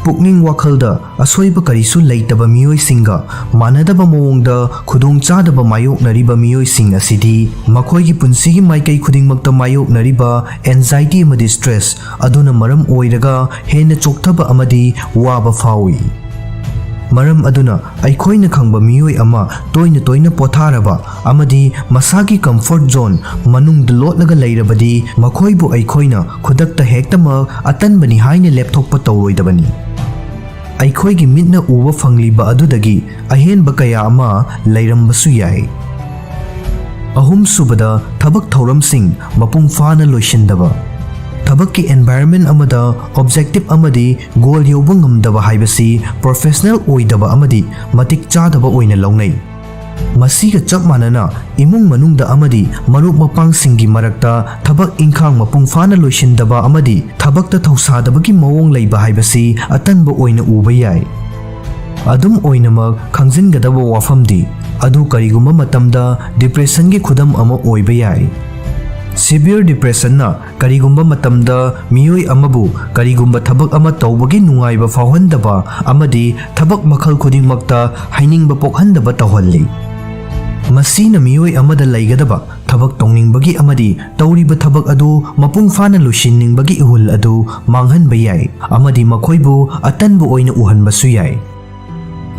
ꯄꯨꯛꯅꯤꯡ ꯋꯥꯈꯜꯗ ꯑꯁꯣꯏꯕ ꯀꯔꯤꯁꯨ ꯂꯩꯇꯕ ꯃꯤꯑꯣꯏꯁꯤꯡꯒ ꯃꯥꯟꯅꯗꯕ ꯃꯑꯣꯡꯗ ꯈꯨꯗꯣꯡꯆꯥꯗꯕ ꯃꯥꯌꯣꯛꯅꯔꯤꯕ ꯃꯤꯑꯣꯏꯁꯤꯡ ꯑꯁꯤꯗꯤ ꯃꯈꯣꯏꯒꯤ ꯄꯨꯟꯁꯤꯒꯤ ꯃꯥꯏꯀꯩ ꯈꯨꯗꯤꯡꯃꯛꯇ ꯃꯥꯌꯣꯛꯅꯔꯤꯕ anxiety ꯑꯃꯗꯤ stress ꯑꯗꯨꯅ ꯃꯔꯝ ꯑꯣꯏꯔꯒ ꯍꯦꯟꯅ ꯆꯣꯛꯊꯕ ꯑꯃꯗꯤ ꯋꯥꯕ ꯐꯥꯎꯏ꯫ ꯃꯔꯝ ꯑꯗꯨꯅ, ꯑꯩꯈꯣꯏꯅ ꯈꯪꯕ ꯃꯤꯑꯣꯏ ꯑꯃ ꯇꯣꯏꯅ ꯇꯣꯏꯅ ꯄꯣꯊꯥꯔꯕ ꯑꯃꯗꯤ ꯃꯁꯥꯒꯤ comfort zone ꯃꯅꯨꯡꯗ ꯂꯣꯠꯂꯒ ꯂꯩꯔꯕꯗꯤ, ꯃꯈꯣꯏꯕꯨ ꯑꯩꯈꯣꯏꯅ ꯈꯨꯗꯛꯇ ꯍꯦꯛꯇꯃꯛ ꯑꯇꯟꯕꯅꯤ ꯍꯥꯏꯅ ꯂꯦꯞꯊꯣꯛꯄ ꯇꯧꯔꯣꯏꯗꯕꯅꯤ꯫ ꯑꯩꯈꯣꯏꯒꯤ ꯃꯤꯠꯅ ꯎꯕ ꯐꯪꯂꯤꯕ ꯑꯗꯨꯗꯒꯤ ꯑꯍꯦꯟꯕ ꯀꯌꯥ ꯑꯃ ꯂꯩꯔꯝꯕꯁꯨ ꯌꯥꯏ꯫ ꯑꯍꯨꯝꯁꯨꯕꯗ, ꯊꯕꯛ ꯊꯧꯔꯝꯁꯤꯡ ꯃꯄꯨꯡ ꯐꯥꯅ ꯂꯣꯏꯁꯤꯟꯗꯕ꯫ ꯊꯕꯛꯀꯤ environment ꯑꯃꯗ objective ꯑꯃꯗꯤ goal ꯌꯧꯕ ꯉꯝꯗꯕ ꯍꯥꯏꯕꯁꯤ professional ꯑꯣꯏꯗꯕ ꯑꯃꯗꯤ ꯃꯇꯤꯛ ꯆꯥꯗꯕ ꯑꯣꯏꯅ ꯂꯧꯅꯩ꯫ ꯃꯁꯤꯒ ꯆꯞ ꯃꯥꯟꯅꯅ, ꯏꯃꯨꯡ ꯃꯅꯨꯡꯗ ꯑꯃꯗꯤ ꯃꯔꯨꯞ ꯃꯄꯥꯡꯁꯤꯡꯒꯤ ꯃꯔꯛꯇ ꯊꯕꯛ ꯏꯪꯈꯥꯡ ꯃꯄꯨꯡ ꯐꯥꯅ ꯂꯣꯏꯁꯤꯟꯗꯕ ꯑꯃꯗꯤ ꯊꯕꯛꯇ ꯊꯧꯁꯥꯗꯕꯒꯤ ꯃꯑꯣꯡ ꯂꯩꯕ ꯍꯥꯏꯕꯁꯤ ꯑꯇꯟꯕ ꯑꯣꯏꯅ ꯎꯕ ꯌꯥꯏ꯫ ꯑꯗꯨꯝ ꯑꯣꯏꯅꯃꯛ, ꯈꯪꯖꯤꯟꯒꯗꯕ ꯋꯥꯐꯝꯗꯤ, ꯑꯗꯨ ꯀꯔꯤꯒꯨꯝꯕ ꯃꯇꯝꯗ depressionꯒꯤ ꯈꯨꯗꯝ ꯑꯃ ꯑꯣꯏꯕ ꯌꯥꯏ꯫ Severe depressionꯅ ꯀꯔꯤꯒꯨꯝꯕ ꯃꯇꯝꯗ ꯃꯤꯑꯣꯏ ꯑꯃꯕꯨ ꯀꯔꯤꯒꯨꯝꯕ ꯊꯕꯛ ꯑꯃ ꯇꯧꯕꯒꯤ ꯅꯨꯡꯉꯥꯏꯕ ꯐꯥꯎꯍꯟꯗꯕ ꯑꯃꯗꯤ ꯊꯕꯛ ꯃꯈꯜ ꯈꯨꯗꯤꯡꯃꯛꯇ ꯍꯩꯅꯤꯡꯕ ꯄꯣꯛꯍꯟꯗꯕ ꯇꯧꯍꯜꯂꯤ꯫ ꯃꯁꯤꯅ ꯃꯤꯑꯣꯏ ꯑꯃꯗ ꯂꯩꯒꯗꯕ ꯊꯕꯛ ꯇꯧꯅꯤꯡꯕꯒꯤ ꯑꯃꯗꯤ ꯇꯧꯔꯤꯕ ꯊꯕꯛ ꯑꯗꯨ ꯃꯄꯨꯡ ꯐꯥꯅ ꯂꯣꯏꯁꯤꯟꯅꯤꯡꯕꯒꯤ ꯏꯍꯨꯜ ꯑꯗꯨ ꯃꯥꯡꯍꯟꯕ ꯌꯥꯏ ꯑꯃꯗꯤ ꯃꯈꯣꯏꯕꯨ ꯑꯇꯟꯕ ꯑꯣꯏꯅ ꯎꯍꯟꯕꯁꯨ ꯌꯥꯏ꯫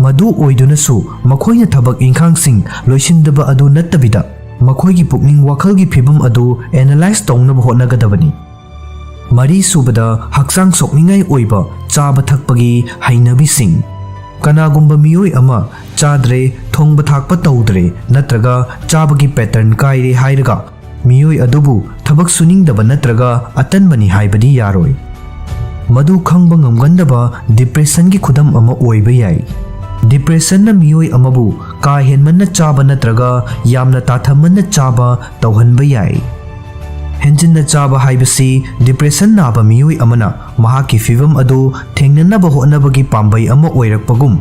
ꯃꯗꯨ ꯑꯣꯏꯗꯨꯅꯁꯨ, ꯃꯈꯣꯏꯅ ꯊꯕꯛ ꯏꯪꯈꯥꯡꯁꯤꯡ ꯂꯣꯏꯁꯤꯟꯗꯕ ꯑꯗꯨ ꯅꯠꯇꯕꯤꯗ, ꯃꯈꯣꯏꯒꯤ ꯄꯨꯛꯅꯤꯡ ꯋꯥꯈꯜꯒꯤ ꯐꯤꯚꯝ ꯑꯗꯨ analyze ꯇꯧꯅꯕ ꯍꯣꯠꯅꯒꯗꯕꯅꯤ꯫ ꯃꯔꯤꯁꯨꯕꯗ, ꯍꯛꯆꯥꯡ ꯁꯣꯛꯅꯤꯡꯉꯥꯏ ꯑꯣꯏꯕ ꯆꯥꯕ ꯊꯛꯄꯒꯤ ꯍꯩꯅꯕꯤꯁꯤꯡ꯫ ꯀꯅꯥꯒꯨꯝꯕ ꯃꯤꯑꯣꯏ ꯑꯃ ꯆꯥꯗ꯭ꯔꯦ, ꯊꯣꯡꯕ ꯊꯥꯛꯄ ꯇꯧꯗ꯭ꯔꯦ ꯅꯠꯇ꯭ꯔꯒ ꯆꯥꯕꯒꯤ pattern ꯀꯥꯏꯔꯦ ꯍꯥꯏꯔꯒ, ꯃꯤꯑꯣꯏ ꯑꯗꯨꯕꯨ ꯊꯕꯛ ꯁꯨꯅꯤꯡꯗꯕ ꯅꯠꯇ꯭ꯔꯒ ꯑꯇꯟꯕꯅꯤ ꯍꯥꯏꯕꯗꯤ ꯌꯥꯔꯣꯏ꯫ ꯃꯗꯨ ꯈꯪꯕ ꯉꯝꯒꯟꯗꯕ depressionꯒꯤ ꯈꯨꯗꯝ ꯑꯃ ꯑꯣꯏꯕ ꯌꯥꯏ꯫ Depressionꯅ ꯃꯤꯑꯣꯏ ꯑꯃꯕꯨ ꯀꯥ ꯍꯦꯟꯃꯟꯅ ꯆꯥꯕ ꯅꯠꯇ꯭ꯔꯒ ꯌꯥꯝꯅ ꯇꯥꯊꯃꯟꯅ ꯆꯥꯕ ꯇꯧꯍꯟꯕ ꯌꯥꯏ꯫ ꯍꯦꯟꯖꯤꯟꯅ ꯆꯥꯕ ꯍꯥꯏꯕꯁꯤ depression ꯅꯥꯕ ꯃꯤꯑꯣꯏ ꯑꯃꯅ ꯃꯍꯥꯛꯀꯤ ꯐꯤꯚꯝ ꯑꯗꯨ ꯊꯦꯡꯅꯅꯕ ꯍꯣꯠꯅꯕꯒꯤ ꯄꯥꯝꯕꯩ ꯑꯃ ꯑꯣꯏꯔꯛꯄꯒꯨꯝ,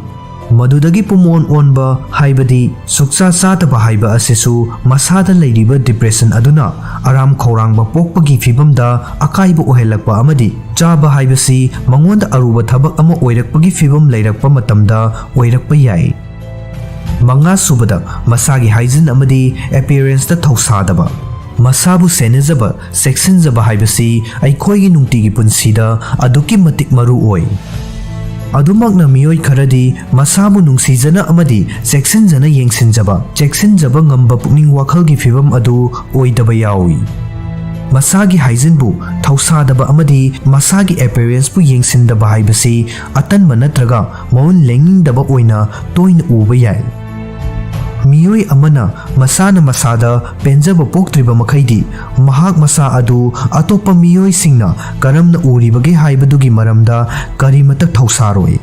ꯃꯗꯨꯗꯒꯤ ꯄꯨꯝꯑꯣꯟ ꯑꯣꯟꯕ, ꯍꯥꯏꯕꯗꯤ ꯁꯨꯛꯆꯥ ꯆꯥꯗꯕ ꯍꯥꯏꯕ ꯑꯁꯤꯁꯨ ꯃꯁꯥꯗ ꯂꯩꯔꯤꯕ depression ꯑꯗꯨꯅ ꯑꯔꯥꯝ ꯈꯧꯔꯥꯡꯕ ꯄꯣꯛꯄꯒꯤ ꯐꯤꯚꯝꯗ ꯑꯀꯥꯏꯕ ꯑꯣꯏꯍꯜꯂꯛꯄ ꯑꯃꯗꯤ ꯆꯥꯕ ꯍꯥꯏꯕꯁꯤ ꯃꯉꯣꯟꯗ ꯑꯔꯨꯕ ꯊꯕꯛ ꯑꯃ ꯑꯣꯏꯔꯛꯄꯒꯤ ꯐꯤꯚꯝ ꯂꯩꯔꯛꯄ ꯃꯇꯝꯗ ꯑꯣꯏꯔꯛꯄ ꯌꯥꯏ꯫ ꯃꯉꯥꯁꯨꯕꯗ, ꯃꯁꯥꯒꯤ hygiene ꯑꯃꯗꯤ appearanceꯇ ꯊꯧꯁꯥꯗꯕ꯫ ꯃꯁꯥꯕꯨ ꯁꯦꯟꯅꯖꯕ, ꯆꯦꯛꯁꯤꯟꯖꯕ ꯍꯥꯏꯕꯁꯤ ꯑꯩꯈꯣꯏꯒꯤ ꯅꯨꯡꯇꯤꯒꯤ ꯄꯨꯟꯁꯤꯗ ꯑꯗꯨꯛꯀꯤ ꯃꯇꯤꯛ ꯃꯔꯨ ꯑꯣꯏ꯫ ꯑꯗꯨꯃꯛꯅ, ꯃꯤꯑꯣꯏ ꯈꯔꯗꯤ ꯃꯁꯥꯕꯨ ꯅꯨꯡꯁꯤꯖꯅ ꯑꯃꯗꯤ ꯆꯦꯛꯁꯤꯟꯖꯅ ꯌꯦꯡꯁꯤꯟꯖꯕ, ꯆꯦꯛꯁꯤꯟꯖꯕ ꯉꯝꯕ ꯄꯨꯛꯅꯤꯡ ꯋꯥꯈꯜꯒꯤ ꯐꯤꯚꯝ ꯑꯗꯨ ꯑꯣꯏꯗꯕ ꯌꯥꯎꯏ꯫ ꯃꯁꯥꯒꯤ hygieneꯕꯨ ꯊꯧꯁꯥꯗꯕ ꯑꯃꯗꯤ ꯃꯁꯥꯒꯤ appearanceꯄꯨ ꯌꯦꯡꯁꯤꯟꯗꯕ ꯍꯥꯏꯕꯁꯤ ꯑꯇꯟꯕ ꯅꯠꯇ꯭ꯔꯒ ꯃꯑꯣꯡ ꯂꯦꯡꯅꯤꯡꯗꯕ ꯑꯣꯏꯅ ꯇꯣꯏꯅ ꯎꯕ ꯌꯥꯏ꯫ ꯃꯤꯑꯣꯏ ꯑꯃꯅ ꯃꯁꯥꯅ ꯃꯁꯥꯗ ꯄꯦꯟꯖꯕ ꯄꯣꯛꯇ꯭ꯔꯤꯕ ꯃꯈꯩꯗꯤ, ꯃꯍꯥꯛ ꯃꯁꯥ ꯑꯗꯨ ꯑꯇꯣꯞꯄ ꯃꯤꯑꯣꯏꯁꯤꯡꯅ ꯀꯔꯝꯅ ꯎꯔꯤꯕꯒꯦ ꯍꯥꯏꯕꯗꯨꯒꯤ ꯃꯔꯝꯗ ꯀꯔꯤꯃꯠꯇ ꯊꯧꯁꯥꯔꯣꯏ꯫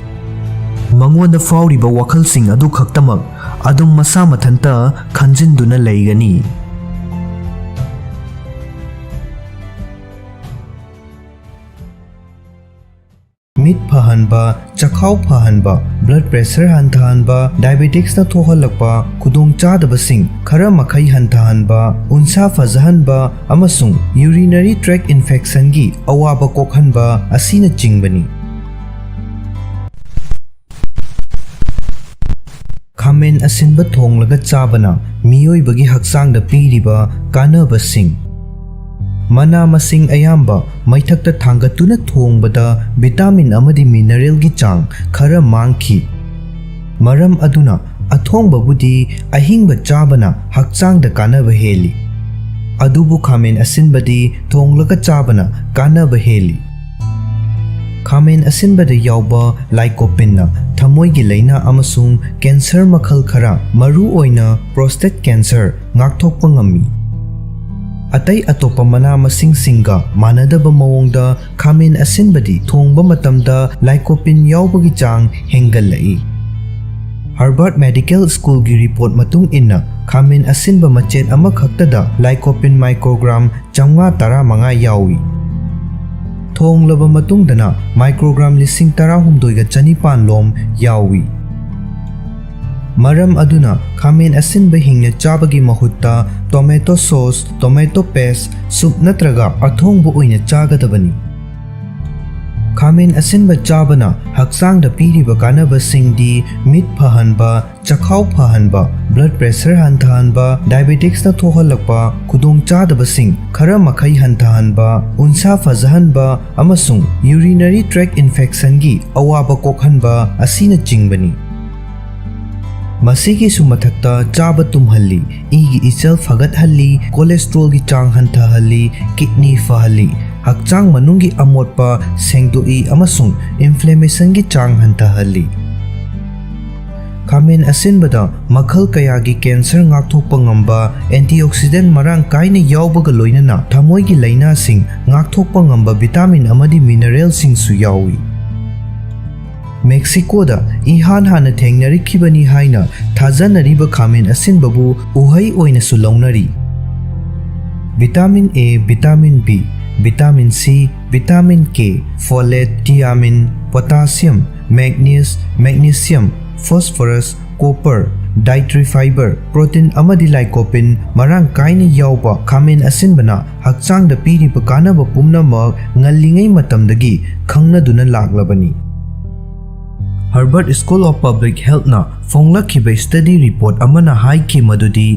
ꯃꯉꯣꯟꯗ ꯐꯥꯎꯔꯤꯕ ꯋꯥꯈꯜꯁꯤꯡ ꯑꯗꯨ ꯈꯛꯇꯃꯛ ꯑꯗꯨꯝ ꯃꯁꯥ ꯃꯊꯟꯇ ꯈꯟꯖꯤꯟꯗꯨꯅ ꯂꯩꯒꯅꯤ꯫ ꯃꯤꯠ ꯐꯍꯟꯕ, ꯆꯈꯥꯎ ꯐꯍꯟꯕ, blood pressure ꯍꯟꯊꯍꯟꯕ, diabeticsꯅ ꯊꯣꯛꯍꯜꯂꯛꯄ ꯈꯨꯗꯣꯡꯆꯥꯗꯕꯁꯤꯡ ꯈꯔ ꯃꯈꯩ ꯍꯟꯊꯍꯟꯕ, ꯎꯟꯁꯥ ꯐꯖꯍꯟꯕ ꯑꯃꯁꯨꯡ urinary tract infectionꯒꯤ ꯑꯋꯥꯕ ꯀꯣꯛꯍꯟꯕ ꯑꯁꯤꯅꯆꯤꯡꯕꯅꯤ꯫ ꯈꯥꯃꯦꯟ ꯑꯁꯤꯟꯕ ꯊꯣꯡꯂꯒ ꯆꯥꯕꯅ ꯃꯤꯑꯣꯏꯕꯒꯤ ꯍꯛꯆꯥꯡꯗ ꯄꯤꯔꯤꯕ ꯀꯥꯟꯅꯕꯁꯤꯡ꯫ ꯃꯅꯥ ꯃꯁꯤꯡ ꯑꯌꯥꯝꯕ ꯃꯩꯊꯛꯇ ꯊꯥꯡꯒꯠꯇꯨꯅ ꯊꯣꯡꯕꯗ vitamin ꯑꯃꯗꯤ mineralꯒꯤ ꯆꯥꯡ ꯈꯔ ꯃꯥꯡꯈꯤ꯫ ꯃꯔꯝ ꯑꯗꯨꯅ ꯑꯊꯣꯡꯕꯕꯨꯗꯤ ꯑꯍꯤꯡꯕ ꯆꯥꯕꯅ ꯍꯛꯆꯥꯡꯗ ꯀꯥꯟꯅꯕ ꯍꯦꯜꯂꯤ꯫ ꯑꯗꯨꯕꯨ ꯈꯥꯃꯦꯟ ꯑꯁꯤꯟꯕꯗꯤ ꯊꯣꯡꯂꯒ ꯆꯥꯕꯅ ꯀꯥꯟꯅꯕ ꯍꯦꯜꯂꯤ꯫ ꯈꯥꯃꯦꯟ ꯑꯁꯤꯟꯕꯗ ꯌꯥꯎꯕ lycopeneꯅ ꯊꯃꯣꯏꯒꯤ ꯂꯥꯏꯅꯥ ꯑꯃꯁꯨꯡ cancer ꯃꯈꯜ ꯈꯔ, ꯃꯔꯨꯑꯣꯏꯅ prostate cancer, ꯉꯥꯛꯊꯣꯛꯄ ꯉꯝꯃꯤ꯫ ꯑꯇꯩ ꯑꯇꯣꯞꯄ ꯃꯅꯥ ꯃꯁꯤꯡꯁꯤꯡꯒ ꯃꯥꯟꯅꯗꯕ ꯃꯑꯣꯡꯗ ꯈꯥꯃꯦꯟ ꯑꯁꯤꯟꯕꯗꯤ ꯊꯣꯡꯕ ꯃꯇꯝꯗ lycopene ꯌꯥꯎꯕꯒꯤ ꯆꯥꯡ ꯍꯦꯟꯒꯠꯂꯛꯏ꯫ Harvard Medical Schoolꯒꯤ report ꯃꯇꯨꯡ ꯏꯟꯅ, ꯈꯥꯃꯦꯟ ꯑꯁꯤꯟꯕ ꯃꯆꯦꯠ ꯑꯃꯈꯛꯇꯗ lycopene microgram ꯆꯥꯝꯃꯉꯥ ꯇꯔꯥꯃꯉꯥ ꯌꯥꯎꯏ꯫ ꯊꯣꯡꯂꯕ ꯃꯇꯨꯡꯗꯅ microgram ꯂꯤꯁꯤꯡ ꯇꯔꯥꯍꯨꯝꯗꯣꯏꯒ ꯆꯅꯤꯄꯥꯟ ꯂꯣꯝ ꯌꯥꯎꯏ꯫ ꯃꯔꯝ ꯑꯗꯨꯅ ꯈꯥꯃꯦꯟ ꯑꯁꯤꯟꯕ ꯍꯤꯡꯅ ꯆꯥꯕꯒꯤ ꯃꯍꯨꯠꯇ tomato sauce, tomato paste, soup ꯅꯠꯇ꯭ꯔꯒ ꯑꯊꯣꯡꯕ ꯑꯣꯏꯅ ꯆꯥꯒꯗꯕꯅꯤ꯫ ꯈꯥꯃꯦꯟ ꯑꯁꯤꯟꯕ ꯆꯥꯕꯅ ꯍꯛꯆꯥꯡꯗ ꯄꯤꯔꯤꯕ ꯀꯥꯟꯅꯕꯁꯤꯡꯗꯤ ꯃꯤꯠ ꯐꯍꯟꯕ, ꯆꯈꯥꯎ ꯐꯍꯟꯕ, blood pressure ꯍꯟꯊꯍꯟꯕ, diabeticsꯅ ꯊꯣꯛꯍꯜꯂꯛꯄ ꯈꯨꯗꯣꯡꯆꯥꯗꯕꯁꯤꯡ ꯈꯔ ꯃꯈꯩ ꯍꯟꯊꯍꯟꯕ, ꯎꯟꯁꯥ ꯐꯖꯍꯟꯕ ꯑꯃꯁꯨꯡ urinary tract infectionꯒꯤ ꯑꯋꯥꯕ ꯀꯣꯛꯍꯟꯕ ꯑꯁꯤꯅꯆꯤꯡꯕꯅꯤ꯫ ꯃꯁꯤꯒꯤꯁꯨ ꯃꯊꯛꯇ ꯆꯥꯕ ꯇꯨꯝꯍꯜꯂꯤ, ꯏꯒꯤ ꯏꯆꯦꯜ ꯐꯒꯠꯍꯜꯂꯤ, cholesterolꯒꯤ ꯆꯥꯡ ꯍꯟꯊꯍꯜꯂꯤ, kidney ꯐꯍꯜꯂꯤ, ꯍꯛꯆꯥꯡ ꯃꯅꯨꯡꯒꯤ ꯑꯃꯣꯠꯄ ꯁꯦꯡꯗꯣꯛꯏ ꯑꯃꯁꯨꯡ inflammationꯒꯤ ꯆꯥꯡ ꯍꯟꯊꯍꯜꯂꯤ꯫ ꯈꯥꯃꯦꯟ ꯑꯁꯤꯟꯕꯗ ꯃꯈꯜ ꯀꯌꯥꯒꯤ cancer ꯉꯥꯛꯊꯣꯛꯄ ꯉꯝꯕ antioxidant ꯃꯔꯥꯡ ꯀꯥꯏꯅ ꯌꯥꯎꯕꯒ ꯂꯣꯏꯅꯅ ꯊꯃꯣꯏꯒꯤ ꯂꯥꯏꯅꯥꯁꯤꯡ ꯉꯥꯛꯊꯣꯛꯄ ꯉꯝꯕ vitamin ꯑꯃꯗꯤ mineralꯁꯤꯡꯁꯨ ꯌꯥꯎꯏ꯫ ꯃꯦꯛꯁꯤꯀꯣꯗ ꯏꯍꯥꯟ ꯍꯥꯟꯅ ꯊꯦꯡꯅꯔꯛꯈꯤꯕꯅꯤ ꯍꯥꯏꯅ ꯊꯥꯖꯅꯔꯤꯕ ꯈꯥꯃꯦꯟ ꯑꯁꯤꯟꯕꯕꯨ ꯎꯍꯩ ꯑꯣꯏꯅꯁꯨ ꯂꯧꯅꯔꯤ꯫ Vitamin A, vitamin B, Vitamin C, vitamin K, folate, thiamine, potassium, manganese, magnesium, phosphorus, copper, dietary fiber, protein ꯑꯃꯗꯤ lycopene ꯃꯔꯥꯡ ꯀꯥꯏꯅ ꯌꯥꯎꯕ ꯈꯥꯃꯦꯟ ꯑꯁꯤꯟꯕꯅ ꯍꯛꯆꯥꯡꯗ ꯄꯤꯔꯤꯕ ꯀꯥꯟꯅꯕ ꯄꯨꯝꯅꯃꯛ ꯉꯜꯂꯤꯉꯩ ꯃꯇꯝꯗꯒꯤ ꯈꯪꯅꯗꯨꯅ ꯂꯥꯛꯂꯕꯅꯤ꯫ Harvard School of Public Healthꯅ ꯐꯣꯡꯂꯛꯈꯤꯕ study report ꯑꯃꯅ ꯍꯥꯏꯈꯤ ꯃꯗꯨꯗꯤ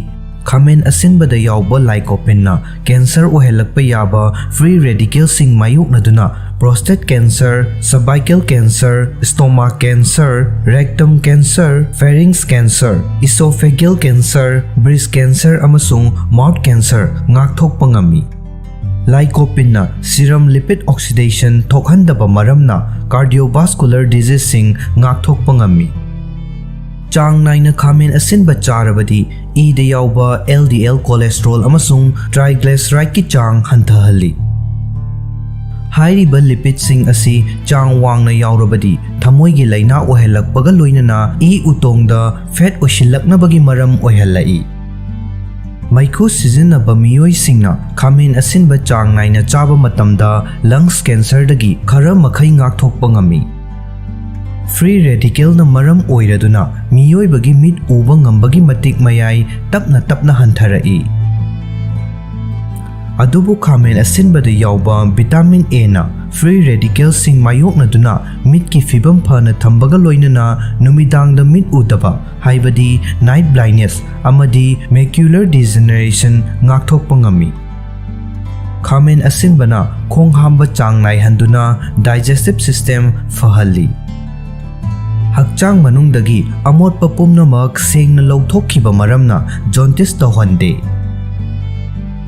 ꯈꯥꯃꯦꯟ ꯑꯁꯤꯟꯕꯗ ꯌꯥꯎꯕ lycopeneꯅ cancer ꯑꯣꯏꯍꯜꯂꯛꯄ ꯌꯥꯕ free radicalꯁꯤꯡ ꯃꯥꯌꯣꯛꯅꯗꯨꯅ prostate cancer, cervical cancer, stomach cancer, rectum cancer, pharynx cancer, esophageal cancer, breast cancer ꯑꯃꯁꯨꯡ mouth cancer ꯉꯥꯛꯊꯣꯛꯄ ꯉꯝꯃꯤ꯫ Lycopeneꯅ serum lipid oxidation ꯊꯣꯛꯍꯟꯗꯕ ꯃꯔꯝꯅ cardiovascular diseaseꯁꯤꯡ ꯉꯥꯛꯊꯣꯛꯄ ꯉꯝꯃꯤ꯫ ꯆꯥꯡ ꯅꯥꯏꯅ ꯈꯥꯃꯦꯟ ꯑꯁꯤꯟꯕ ꯆꯥꯔꯕꯗꯤ ꯏꯗ ꯌꯥꯎꯕ LDL cholesterol ꯑꯃꯁꯨꯡ triglycerideꯀꯤ ꯆꯥꯡ ꯍꯟꯊꯍꯜꯂꯤ꯫ ꯍꯥꯏꯔꯤꯕ lipidꯁꯤꯡ ꯑꯁꯤ ꯆꯥꯡ ꯋꯥꯡꯅ ꯌꯥꯎꯔꯕꯗꯤ ꯊꯃꯣꯏꯒꯤ ꯂꯥꯏꯅꯥ ꯑꯣꯏꯍꯜꯂꯛꯄꯒ ꯂꯣꯏꯅꯅ ꯏ ꯎꯇꯣꯡꯗ fat ꯑꯣꯏꯁꯤꯜꯂꯛꯅꯕꯒꯤ ꯃꯔꯝ ꯑꯣꯏꯍꯜꯂꯛꯏ꯫ ꯃꯩꯈꯨ ꯁꯤꯖꯤꯟꯅꯕ ꯃꯤꯑꯣꯏꯁꯤꯡꯅ ꯈꯥꯃꯦꯟ ꯑꯁꯤꯟꯕ ꯆꯥꯡ ꯅꯥꯏꯅ ꯆꯥꯕ ꯃꯇꯝꯗ lungs cancerꯗꯒꯤ ꯈꯔ ꯃꯈꯩ ꯉꯥꯛꯊꯣꯛꯄ ꯉꯝꯃꯤ꯫ Free radicalꯅ ꯃꯔꯝ ꯑꯣꯏꯔꯗꯨꯅ ꯃꯤꯑꯣꯏꯕꯒꯤ ꯃꯤꯠ ꯎꯕ ꯉꯝꯕꯒꯤ ꯃꯇꯤꯛ ꯃꯌꯥꯏ ꯇꯞꯅ ꯇꯞꯅ ꯍꯟꯊꯔꯛꯏ꯫ ꯑꯗꯨꯕꯨ ꯈꯥꯃꯦꯟ ꯑꯁꯤꯟꯕꯗ ꯌꯥꯎꯕ vitamin Aꯅ free radicalꯁꯤꯡ ꯃꯥꯌꯣꯛꯅꯗꯨꯅ ꯃꯤꯠꯀꯤ ꯐꯤꯕꯝ ꯐꯅ ꯊꯝꯕꯒ ꯂꯣꯏꯅꯅ ꯅꯨꯃꯤꯗꯥꯡꯗ ꯃꯤꯠ ꯎꯗꯕ, ꯍꯥꯏꯕꯗꯤ night blindness ꯑꯃꯗꯤ macular degeneration ꯉꯥꯛꯊꯣꯛꯄ ꯉꯝꯃꯤ꯫ ꯈꯥꯃꯦꯟ ꯑꯁꯤꯟꯕꯅ ꯈꯣꯡ ꯍꯥꯝꯕ ꯆꯥꯡ ꯅꯥꯏꯍꯟꯗꯨꯅ digestive system ꯐꯍꯜꯂꯤ꯫ ꯍꯛꯆꯥꯡ ꯃꯅꯨꯡꯗꯒꯤ ꯑꯃꯣꯠꯄ ꯄꯨꯝꯅꯃꯛ ꯁꯦꯡꯅ ꯂꯧꯊꯣꯛꯈꯤꯕ ꯃꯔꯝꯅ jaundice ꯇꯧꯍꯟꯗꯦ꯫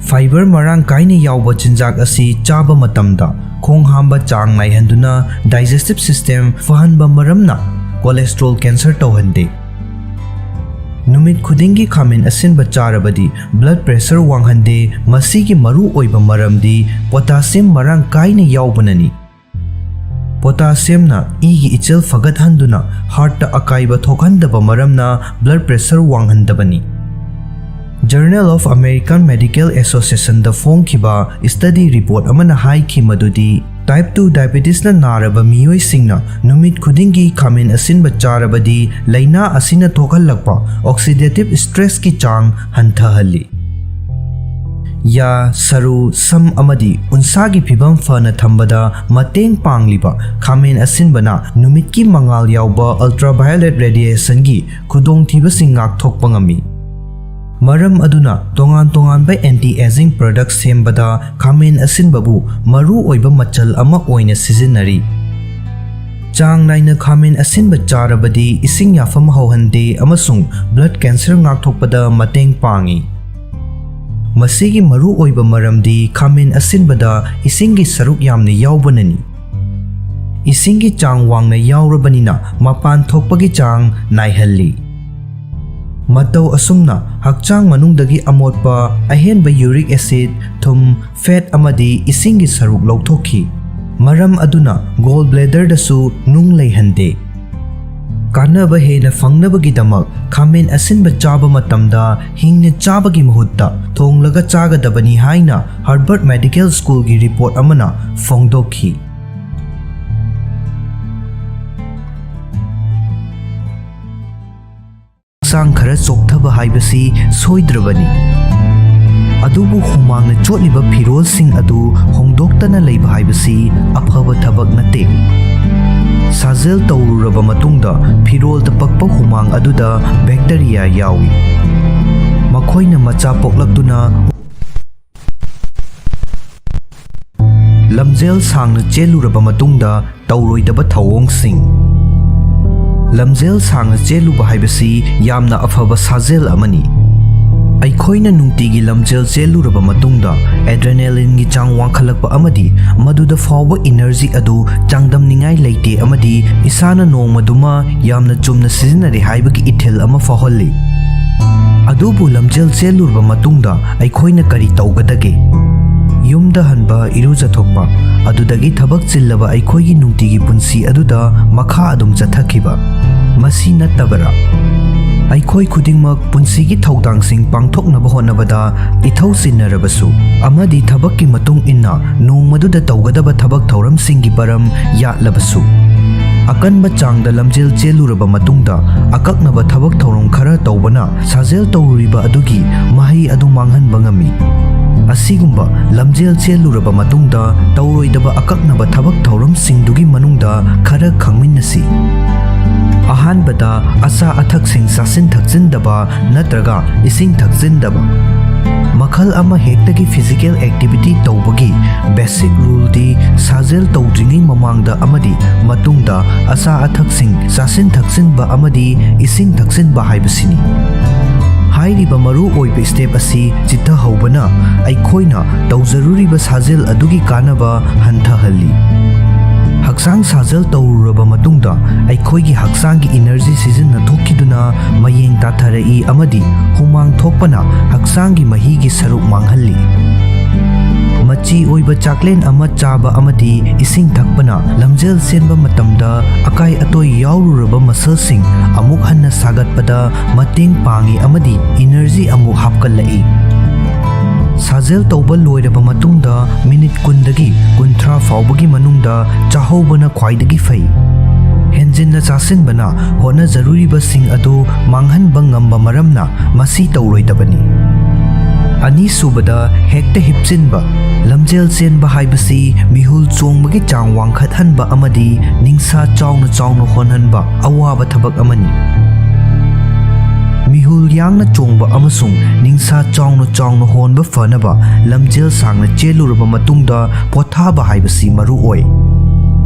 Fiber ꯃꯔꯥꯡ ꯀꯥꯏꯅ ꯌꯥꯎꯕ ꯆꯤꯟꯖꯥꯛ ꯑꯁꯤ ꯆꯥꯕ ꯃꯇꯝꯗ ꯈꯣꯡ ꯍꯥꯝꯕ ꯆꯥꯡ ꯅꯥꯏꯍꯟꯗꯨꯅ digestive system ꯐꯍꯟꯕ ꯃꯔꯝꯅ cholesterol cancer ꯇꯧꯍꯟꯗꯦ꯫ ꯅꯨꯃꯤꯠ ꯈꯨꯗꯤꯡꯒꯤ ꯈꯥꯃꯦꯟ ꯑꯁꯤꯟꯕ ꯆꯥꯔꯕꯗꯤ blood pressure ꯋꯥꯡꯍꯟꯗꯦ꯫ ꯃꯁꯤꯒꯤ ꯃꯔꯨ ꯑꯣꯏꯕ ꯃꯔꯝꯗꯤ potassium ꯃꯔꯥꯡ ꯀꯥꯏꯅ ꯌꯥꯎꯕꯅꯅꯤ꯫ Potassiumꯅ ꯏꯒꯤ ꯏꯆꯦꯜ ꯐꯒꯠꯍꯟꯗꯨꯅ heartꯇ ꯑꯀꯥꯏꯕ ꯊꯣꯛꯍꯟꯗꯕ ꯃꯔꯝꯅ blood pressure ꯋꯥꯡꯍꯟꯗꯕꯅꯤ꯫ Journal of American Medical Associationꯗ ꯐꯣꯡꯈꯤꯕ study report ꯑꯃꯅ ꯍꯥꯏꯈꯤ ꯃꯗꯨꯗꯤ type two diabetesꯅ ꯅꯥꯔꯕ ꯃꯤꯑꯣꯏꯁꯤꯡꯅ ꯅꯨꯃꯤꯠ ꯈꯨꯗꯤꯡꯒꯤ ꯈꯥꯃꯦꯟ ꯑꯁꯤꯟꯕ ꯆꯥꯔꯕꯗꯤ ꯂꯥꯏꯅꯥ ꯑꯁꯤꯅ ꯊꯣꯛꯍꯜꯂꯛꯄ oxidative stressꯀꯤ ꯆꯥꯡ ꯍꯟꯊꯍꯜꯂꯤ꯫ ꯌꯥ, ꯁꯔꯨ, ꯁꯝ ꯑꯃꯗꯤ ꯎꯟꯁꯥꯒꯤ ꯐꯤꯕꯝ ꯐꯅ ꯊꯝꯕꯗ ꯃꯇꯦꯡ ꯄꯥꯡꯂꯤꯕ ꯈꯥꯃꯦꯟ ꯑꯁꯤꯟꯕꯅ ꯅꯨꯃꯤꯠꯀꯤ ꯃꯉꯥꯜ ꯌꯥꯎꯕ ultraviolet radiationꯒꯤ ꯈꯨꯗꯣꯡꯊꯤꯕꯁꯤꯡ ꯉꯥꯛꯊꯣꯛꯄ ꯉꯝꯃꯤ꯫ ꯃꯔꯝ ꯑꯗꯨꯅ ꯇꯣꯉꯥꯟ ꯇꯣꯉꯥꯟꯕ anti aging product ꯁꯦꯝꯕꯗ ꯈꯥꯃꯦꯟ ꯑꯁꯤꯟꯕꯕꯨ ꯃꯔꯨ ꯑꯣꯏꯕ ꯃꯆꯜ ꯑꯃ ꯑꯣꯏꯅ ꯁꯤꯖꯤꯟꯅꯔꯤ꯫ ꯆꯥꯡ ꯅꯥꯏꯅ ꯈꯥꯃꯦꯟ ꯑꯁꯤꯟꯕ ꯆꯥꯔꯕꯗꯤ ꯏꯁꯤꯡ ꯌꯥꯐꯝ ꯍꯧꯍꯟꯗꯦ ꯑꯃꯁꯨꯡ blood cancer ꯉꯥꯛꯊꯣꯛꯄꯗ ꯃꯇꯦꯡ ꯄꯥꯡꯏ꯫ ꯃꯁꯤꯒꯤ ꯃꯔꯨ ꯑꯣꯏꯕ ꯃꯔꯝꯗꯤ ꯈꯥꯃꯦꯟ ꯑꯁꯤꯟꯕꯗ ꯏꯁꯤꯡꯒꯤ ꯁꯔꯨꯛ ꯌꯥꯝꯅ ꯌꯥꯎꯕꯅꯅꯤ꯫ ꯏꯁꯤꯡꯒꯤ ꯆꯥꯡ ꯋꯥꯡꯅ ꯌꯥꯎꯔꯕꯅꯤꯅ ꯃꯄꯥꯟ ꯊꯣꯛꯄꯒꯤ ꯆꯥꯡ ꯅꯥꯏꯍꯜꯂꯤ꯫ ꯃꯇꯧ ꯑꯁꯨꯝꯅ ꯍꯛꯆꯥꯡ ꯃꯅꯨꯡꯗꯒꯤ ꯑꯃꯣꯠꯄ, ꯑꯍꯦꯟꯕ uric acid, ꯊꯨꯝ, fat ꯑꯃꯗꯤ ꯏꯁꯤꯡꯒꯤ ꯁꯔꯨꯛ ꯂꯧꯊꯣꯛꯈꯤ꯫ ꯃꯔꯝ ꯑꯗꯨꯅ gall bladderꯗꯁꯨ ꯅꯨꯡ ꯂꯩꯍꯟꯗꯦ꯫ ꯀꯥꯟꯅꯕ ꯍꯦꯟꯅ ꯐꯪꯅꯕꯒꯤꯗꯃꯛ ꯈꯥꯃꯦꯟ ꯑꯁꯤꯟꯕ ꯆꯥꯕ ꯃꯇꯝꯗ ꯍꯤꯡꯅ ꯆꯥꯕꯒꯤ ꯃꯍꯨꯠꯇ ꯊꯣꯡꯂꯒ ꯆꯥꯒꯗꯕꯅꯤ ꯍꯥꯏꯅ Harvard Medical Schoolꯒꯤ report ꯑꯃꯅ ꯐꯣꯡꯗꯣꯛꯈꯤ꯫ ꯍꯛꯆꯥꯡ ꯈꯔ ꯆꯣꯛꯊꯕ ꯍꯥꯏꯕꯁꯤ ꯁꯣꯏꯗ꯭ꯔꯕꯅꯤ꯫ ꯑꯗꯨꯕꯨ ꯍꯨꯃꯥꯡꯅ ꯆꯣꯠꯂꯤꯕ ꯐꯤꯔꯣꯜꯁꯤꯡ ꯑꯗꯨ ꯍꯣꯡꯗꯣꯛꯇꯅ ꯂꯩꯕ ꯍꯥꯏꯕꯁꯤ ꯑꯐꯕ ꯊꯕꯛ ꯅꯠꯇꯦ꯫ ꯁꯥꯖꯦꯜ ꯇꯧꯔꯨꯔꯕ ꯃꯇꯨꯡꯗ ꯐꯤꯔꯣꯜꯗ ꯄꯛꯄ ꯍꯨꯃꯥꯡ ꯑꯗꯨꯗ bacteria ꯌꯥꯎꯏ꯫ ꯃꯈꯣꯏꯅ ꯃꯆꯥ ꯄꯣꯛꯂꯛꯇꯨꯅ ꯂꯝꯖꯦꯜ ꯁꯥꯡꯅ ꯆꯦꯜꯂꯨꯔꯕ ꯃꯇꯨꯡꯗ ꯇꯧꯔꯣꯏꯗꯕ ꯊꯧꯑꯣꯡꯁꯤꯡ꯫ ꯂꯝꯖꯦꯜ ꯁꯥꯡꯅ ꯆꯦꯜꯂꯨꯕ ꯍꯥꯏꯕꯁꯤ ꯌꯥꯝꯅ ꯑꯐꯕ ꯁꯥꯖꯦꯜ ꯑꯃꯅꯤ꯫ ꯑꯩꯈꯣꯏꯅ ꯅꯨꯡꯇꯤꯒꯤ ꯂꯝꯖꯦꯜ ꯆꯦꯜꯂꯨꯔꯕ ꯃꯇꯨꯡꯗ adrenalineꯒꯤ ꯆꯥꯡ ꯋꯥꯡꯈꯠꯂꯛꯄ ꯑꯃꯗꯤ ꯃꯗꯨꯗ ꯐꯥꯎꯕ energy ꯑꯗꯨ ꯆꯥꯡꯗꯝꯅꯤꯡꯉꯥꯏ ꯂꯩꯇꯦ ꯑꯃꯗꯤ ꯏꯁꯥꯅ ꯅꯣꯡꯃꯗꯨꯃ ꯌꯥꯝꯅ ꯆꯨꯝꯅ ꯁꯤꯖꯤꯟꯅꯔꯦ ꯍꯥꯏꯕꯒꯤ ꯏꯊꯤꯜ ꯑꯃ ꯐꯥꯎꯍꯜꯂꯤ꯫ ꯑꯗꯨꯕꯨ ꯂꯝꯖꯦꯜ ꯆꯦꯜꯂꯨꯔꯕ ꯃꯇꯨꯡꯗ ꯑꯩꯈꯣꯏꯅ ꯀꯔꯤ ꯇꯧꯒꯗꯒꯦ? ꯌꯨꯝꯗ ꯍꯟꯕ, ꯏꯔꯨꯖꯊꯣꯛꯄ, ꯑꯗꯨꯗꯒꯤ ꯊꯕꯛ ꯆꯤꯜꯂꯕ ꯑꯩꯈꯣꯏꯒꯤ ꯅꯨꯡꯇꯤꯒꯤ ꯄꯨꯟꯁꯤ ꯑꯗꯨꯗ ꯃꯈꯥ ꯑꯗꯨꯝ ꯆꯠꯊꯈꯤꯕ꯫ ꯃꯁꯤ ꯅꯠꯇꯕꯔꯥ? ꯑꯩꯈꯣꯏ ꯈꯨꯗꯤꯡꯃꯛ ꯄꯨꯟꯁꯤꯒꯤ ꯊꯧꯗꯥꯡꯁꯤꯡ ꯄꯥꯡꯊꯣꯛꯅꯕ ꯍꯣꯠꯅꯕꯗ ꯏꯊꯧ ꯆꯤꯟꯅꯔꯕꯁꯨ ꯑꯃꯗꯤ ꯊꯕꯛꯀꯤ ꯃꯇꯨꯡ ꯏꯟꯅ ꯅꯣꯡꯃꯗꯨꯗ ꯇꯧꯒꯗꯕ ꯊꯕꯛ ꯊꯧꯔꯝꯁꯤꯡꯒꯤ ꯄꯔꯝ ꯌꯥꯠꯂꯕꯁꯨ, ꯑꯀꯟꯕ ꯆꯥꯡꯗ ꯂꯝꯖꯦꯜ ꯆꯦꯜꯂꯨꯔꯕ ꯃꯇꯨꯡꯗ ꯑꯀꯛꯅꯕ ꯊꯕꯛ ꯊꯧꯔꯝ ꯈꯔ ꯇꯧꯕꯅ ꯁꯥꯖꯦꯜ ꯇꯧꯔꯨꯔꯤꯕ ꯑꯗꯨꯒꯤ ꯃꯍꯩ ꯑꯗꯨ ꯃꯥꯡꯍꯟꯕ ꯉꯝꯃꯤ꯫ ꯑꯁꯤꯒꯨꯝꯕ ꯂꯝꯖꯦꯜ ꯆꯦꯜꯂꯨꯔꯕ ꯃꯇꯨꯡꯗ ꯇꯧꯔꯣꯏꯗꯕ ꯑꯀꯛꯅꯕ ꯊꯕꯛ ꯊꯧꯔꯝꯁꯤꯡꯗꯨꯒꯤ ꯃꯅꯨꯡꯗ ꯈꯔ ꯈꯪꯃꯤꯟꯅꯁꯤ꯫ ꯑꯍꯥꯟꯕꯗ, ꯑꯆꯥ ꯑꯊꯛꯁꯤꯡ ꯆꯥꯁꯤꯟ ꯊꯛꯆꯤꯟꯗꯕ ꯅꯠꯇ꯭ꯔꯒ ꯏꯁꯤꯡ ꯊꯛꯆꯤꯟꯗꯕ꯫ ꯃꯈꯜ ꯑꯃ ꯍꯦꯛꯇꯒꯤ physical activity ꯇꯧꯕꯒꯤ basic ruleꯗꯤ ꯁꯥꯖꯦꯜ ꯇꯧꯗ꯭ꯔꯤꯉꯩ ꯃꯃꯥꯡꯗ ꯑꯃꯗꯤ ꯃꯇꯨꯡꯗ ꯑꯆꯥ ꯑꯊꯛꯁꯤꯡ ꯆꯥꯁꯤꯟ ꯊꯛꯆꯤꯟꯕ ꯑꯃꯗꯤ ꯏꯁꯤꯡ ꯊꯛꯆꯤꯟꯕ ꯍꯥꯏꯕꯁꯤꯅꯤ꯫ ꯍꯥꯏꯔꯤꯕ ꯃꯔꯨ ꯑꯣꯏꯕ step ꯑꯁꯤ ꯆꯤꯠꯊꯍꯧꯕꯅ ꯑꯩꯈꯣꯏꯅ ꯇꯧꯖꯔꯨꯔꯤꯕ ꯁꯥꯖꯦꯜ ꯑꯗꯨꯒꯤ ꯀꯥꯟꯅꯕ ꯍꯟꯊꯍꯜꯂꯤ꯫ ꯍꯛꯆꯥꯡ ꯁꯥꯖꯦꯜ ꯇꯧꯔꯨꯔꯕ ꯃꯇꯨꯡꯗ ꯑꯩꯈꯣꯏꯒꯤ ꯍꯛꯆꯥꯡꯒꯤ energy ꯁꯤꯖꯤꯟꯅꯊꯣꯛꯈꯤꯗꯨꯅ ꯃꯌꯦꯡ ꯇꯥꯊꯔꯛꯏ ꯑꯃꯗꯤ ꯍꯨꯃꯥꯡ ꯊꯣꯛꯄꯅ ꯍꯛꯆꯥꯡꯒꯤ ꯃꯍꯤꯒꯤ ꯁꯔꯨꯛ ꯃꯥꯡꯍꯜꯂꯤ꯫ ꯃꯆꯤ ꯑꯣꯏꯕ ꯆꯥꯛꯂꯦꯟ ꯑꯃ ꯆꯥꯕ ꯑꯃꯗꯤ ꯏꯁꯤꯡ ꯊꯛꯄꯅ ꯂꯝꯖꯦꯜ ꯆꯦꯟꯕ ꯃꯇꯝꯗ ꯑꯀꯥꯏ ꯑꯇꯣꯏ ꯌꯥꯎꯔꯨꯔꯕ muscleꯁꯤꯡ ꯑꯃꯨꯛ ꯍꯟꯅ ꯁꯥꯒꯠꯄꯗ ꯃꯇꯦꯡ ꯄꯥꯡꯏ ꯑꯃꯗꯤ energy ꯑꯃꯨꯛ ꯍꯥꯞꯀꯠꯂꯛꯏ꯫ ꯁꯥꯖꯦꯜ ꯇꯧꯕ ꯂꯣꯏꯔꯕ ꯃꯇꯨꯡꯗ ꯃꯤꯅꯤꯠ ꯀꯨꯟꯗꯒꯤ ꯀꯨꯟꯊ꯭ꯔꯥ ꯐꯥꯎꯕꯒꯤ ꯃꯅꯨꯡꯗ ꯆꯥꯍꯧꯕꯅ ꯈ꯭ꯋꯥꯏꯗꯒꯤ ꯐꯩ꯫ ꯍꯦꯟꯖꯤꯟꯅ ꯆꯥꯁꯤꯟꯕꯅ ꯍꯣꯠꯅꯖꯔꯨꯔꯤꯕꯁꯤꯡ ꯑꯗꯨ ꯃꯥꯡꯍꯟꯕ ꯉꯝꯕ ꯃꯔꯝꯅ ꯃꯁꯤ ꯇꯧꯔꯣꯏꯗꯕꯅꯤ꯫ ꯑꯅꯤꯁꯨꯕꯗ, ꯍꯦꯛꯇ ꯍꯤꯞꯆꯤꯟꯕ꯫ ꯂꯝꯖꯦꯜ ꯆꯦꯟꯕ ꯍꯥꯏꯕꯁꯤ ꯃꯤꯍꯨꯜ ꯆꯣꯡꯕꯒꯤ ꯆꯥꯡ ꯋꯥꯡꯈꯠꯍꯟꯕ ꯑꯃꯗꯤ ꯅꯤꯡꯁꯥ ꯆꯥꯎꯅ ꯆꯥꯎꯅ ꯍꯣꯟꯍꯟꯕ ꯑꯋꯥꯕ ꯊꯕꯛ ꯑꯃꯅꯤ꯫ ꯃꯤꯍꯨꯜ ꯌꯥꯡꯅ ꯆꯣꯡꯕ ꯑꯃꯁꯨꯡ ꯅꯤꯡꯁꯥ ꯆꯥꯎꯅ ꯆꯥꯎꯅ ꯍꯣꯟꯕ ꯐꯅꯕ ꯂꯝꯖꯦꯜ ꯁꯥꯡꯅ ꯆꯦꯜꯂꯨꯔꯕ ꯃꯇꯨꯡꯗ ꯄꯣꯊꯥꯕ ꯍꯥꯏꯕꯁꯤ ꯃꯔꯨ ꯑꯣꯏ꯫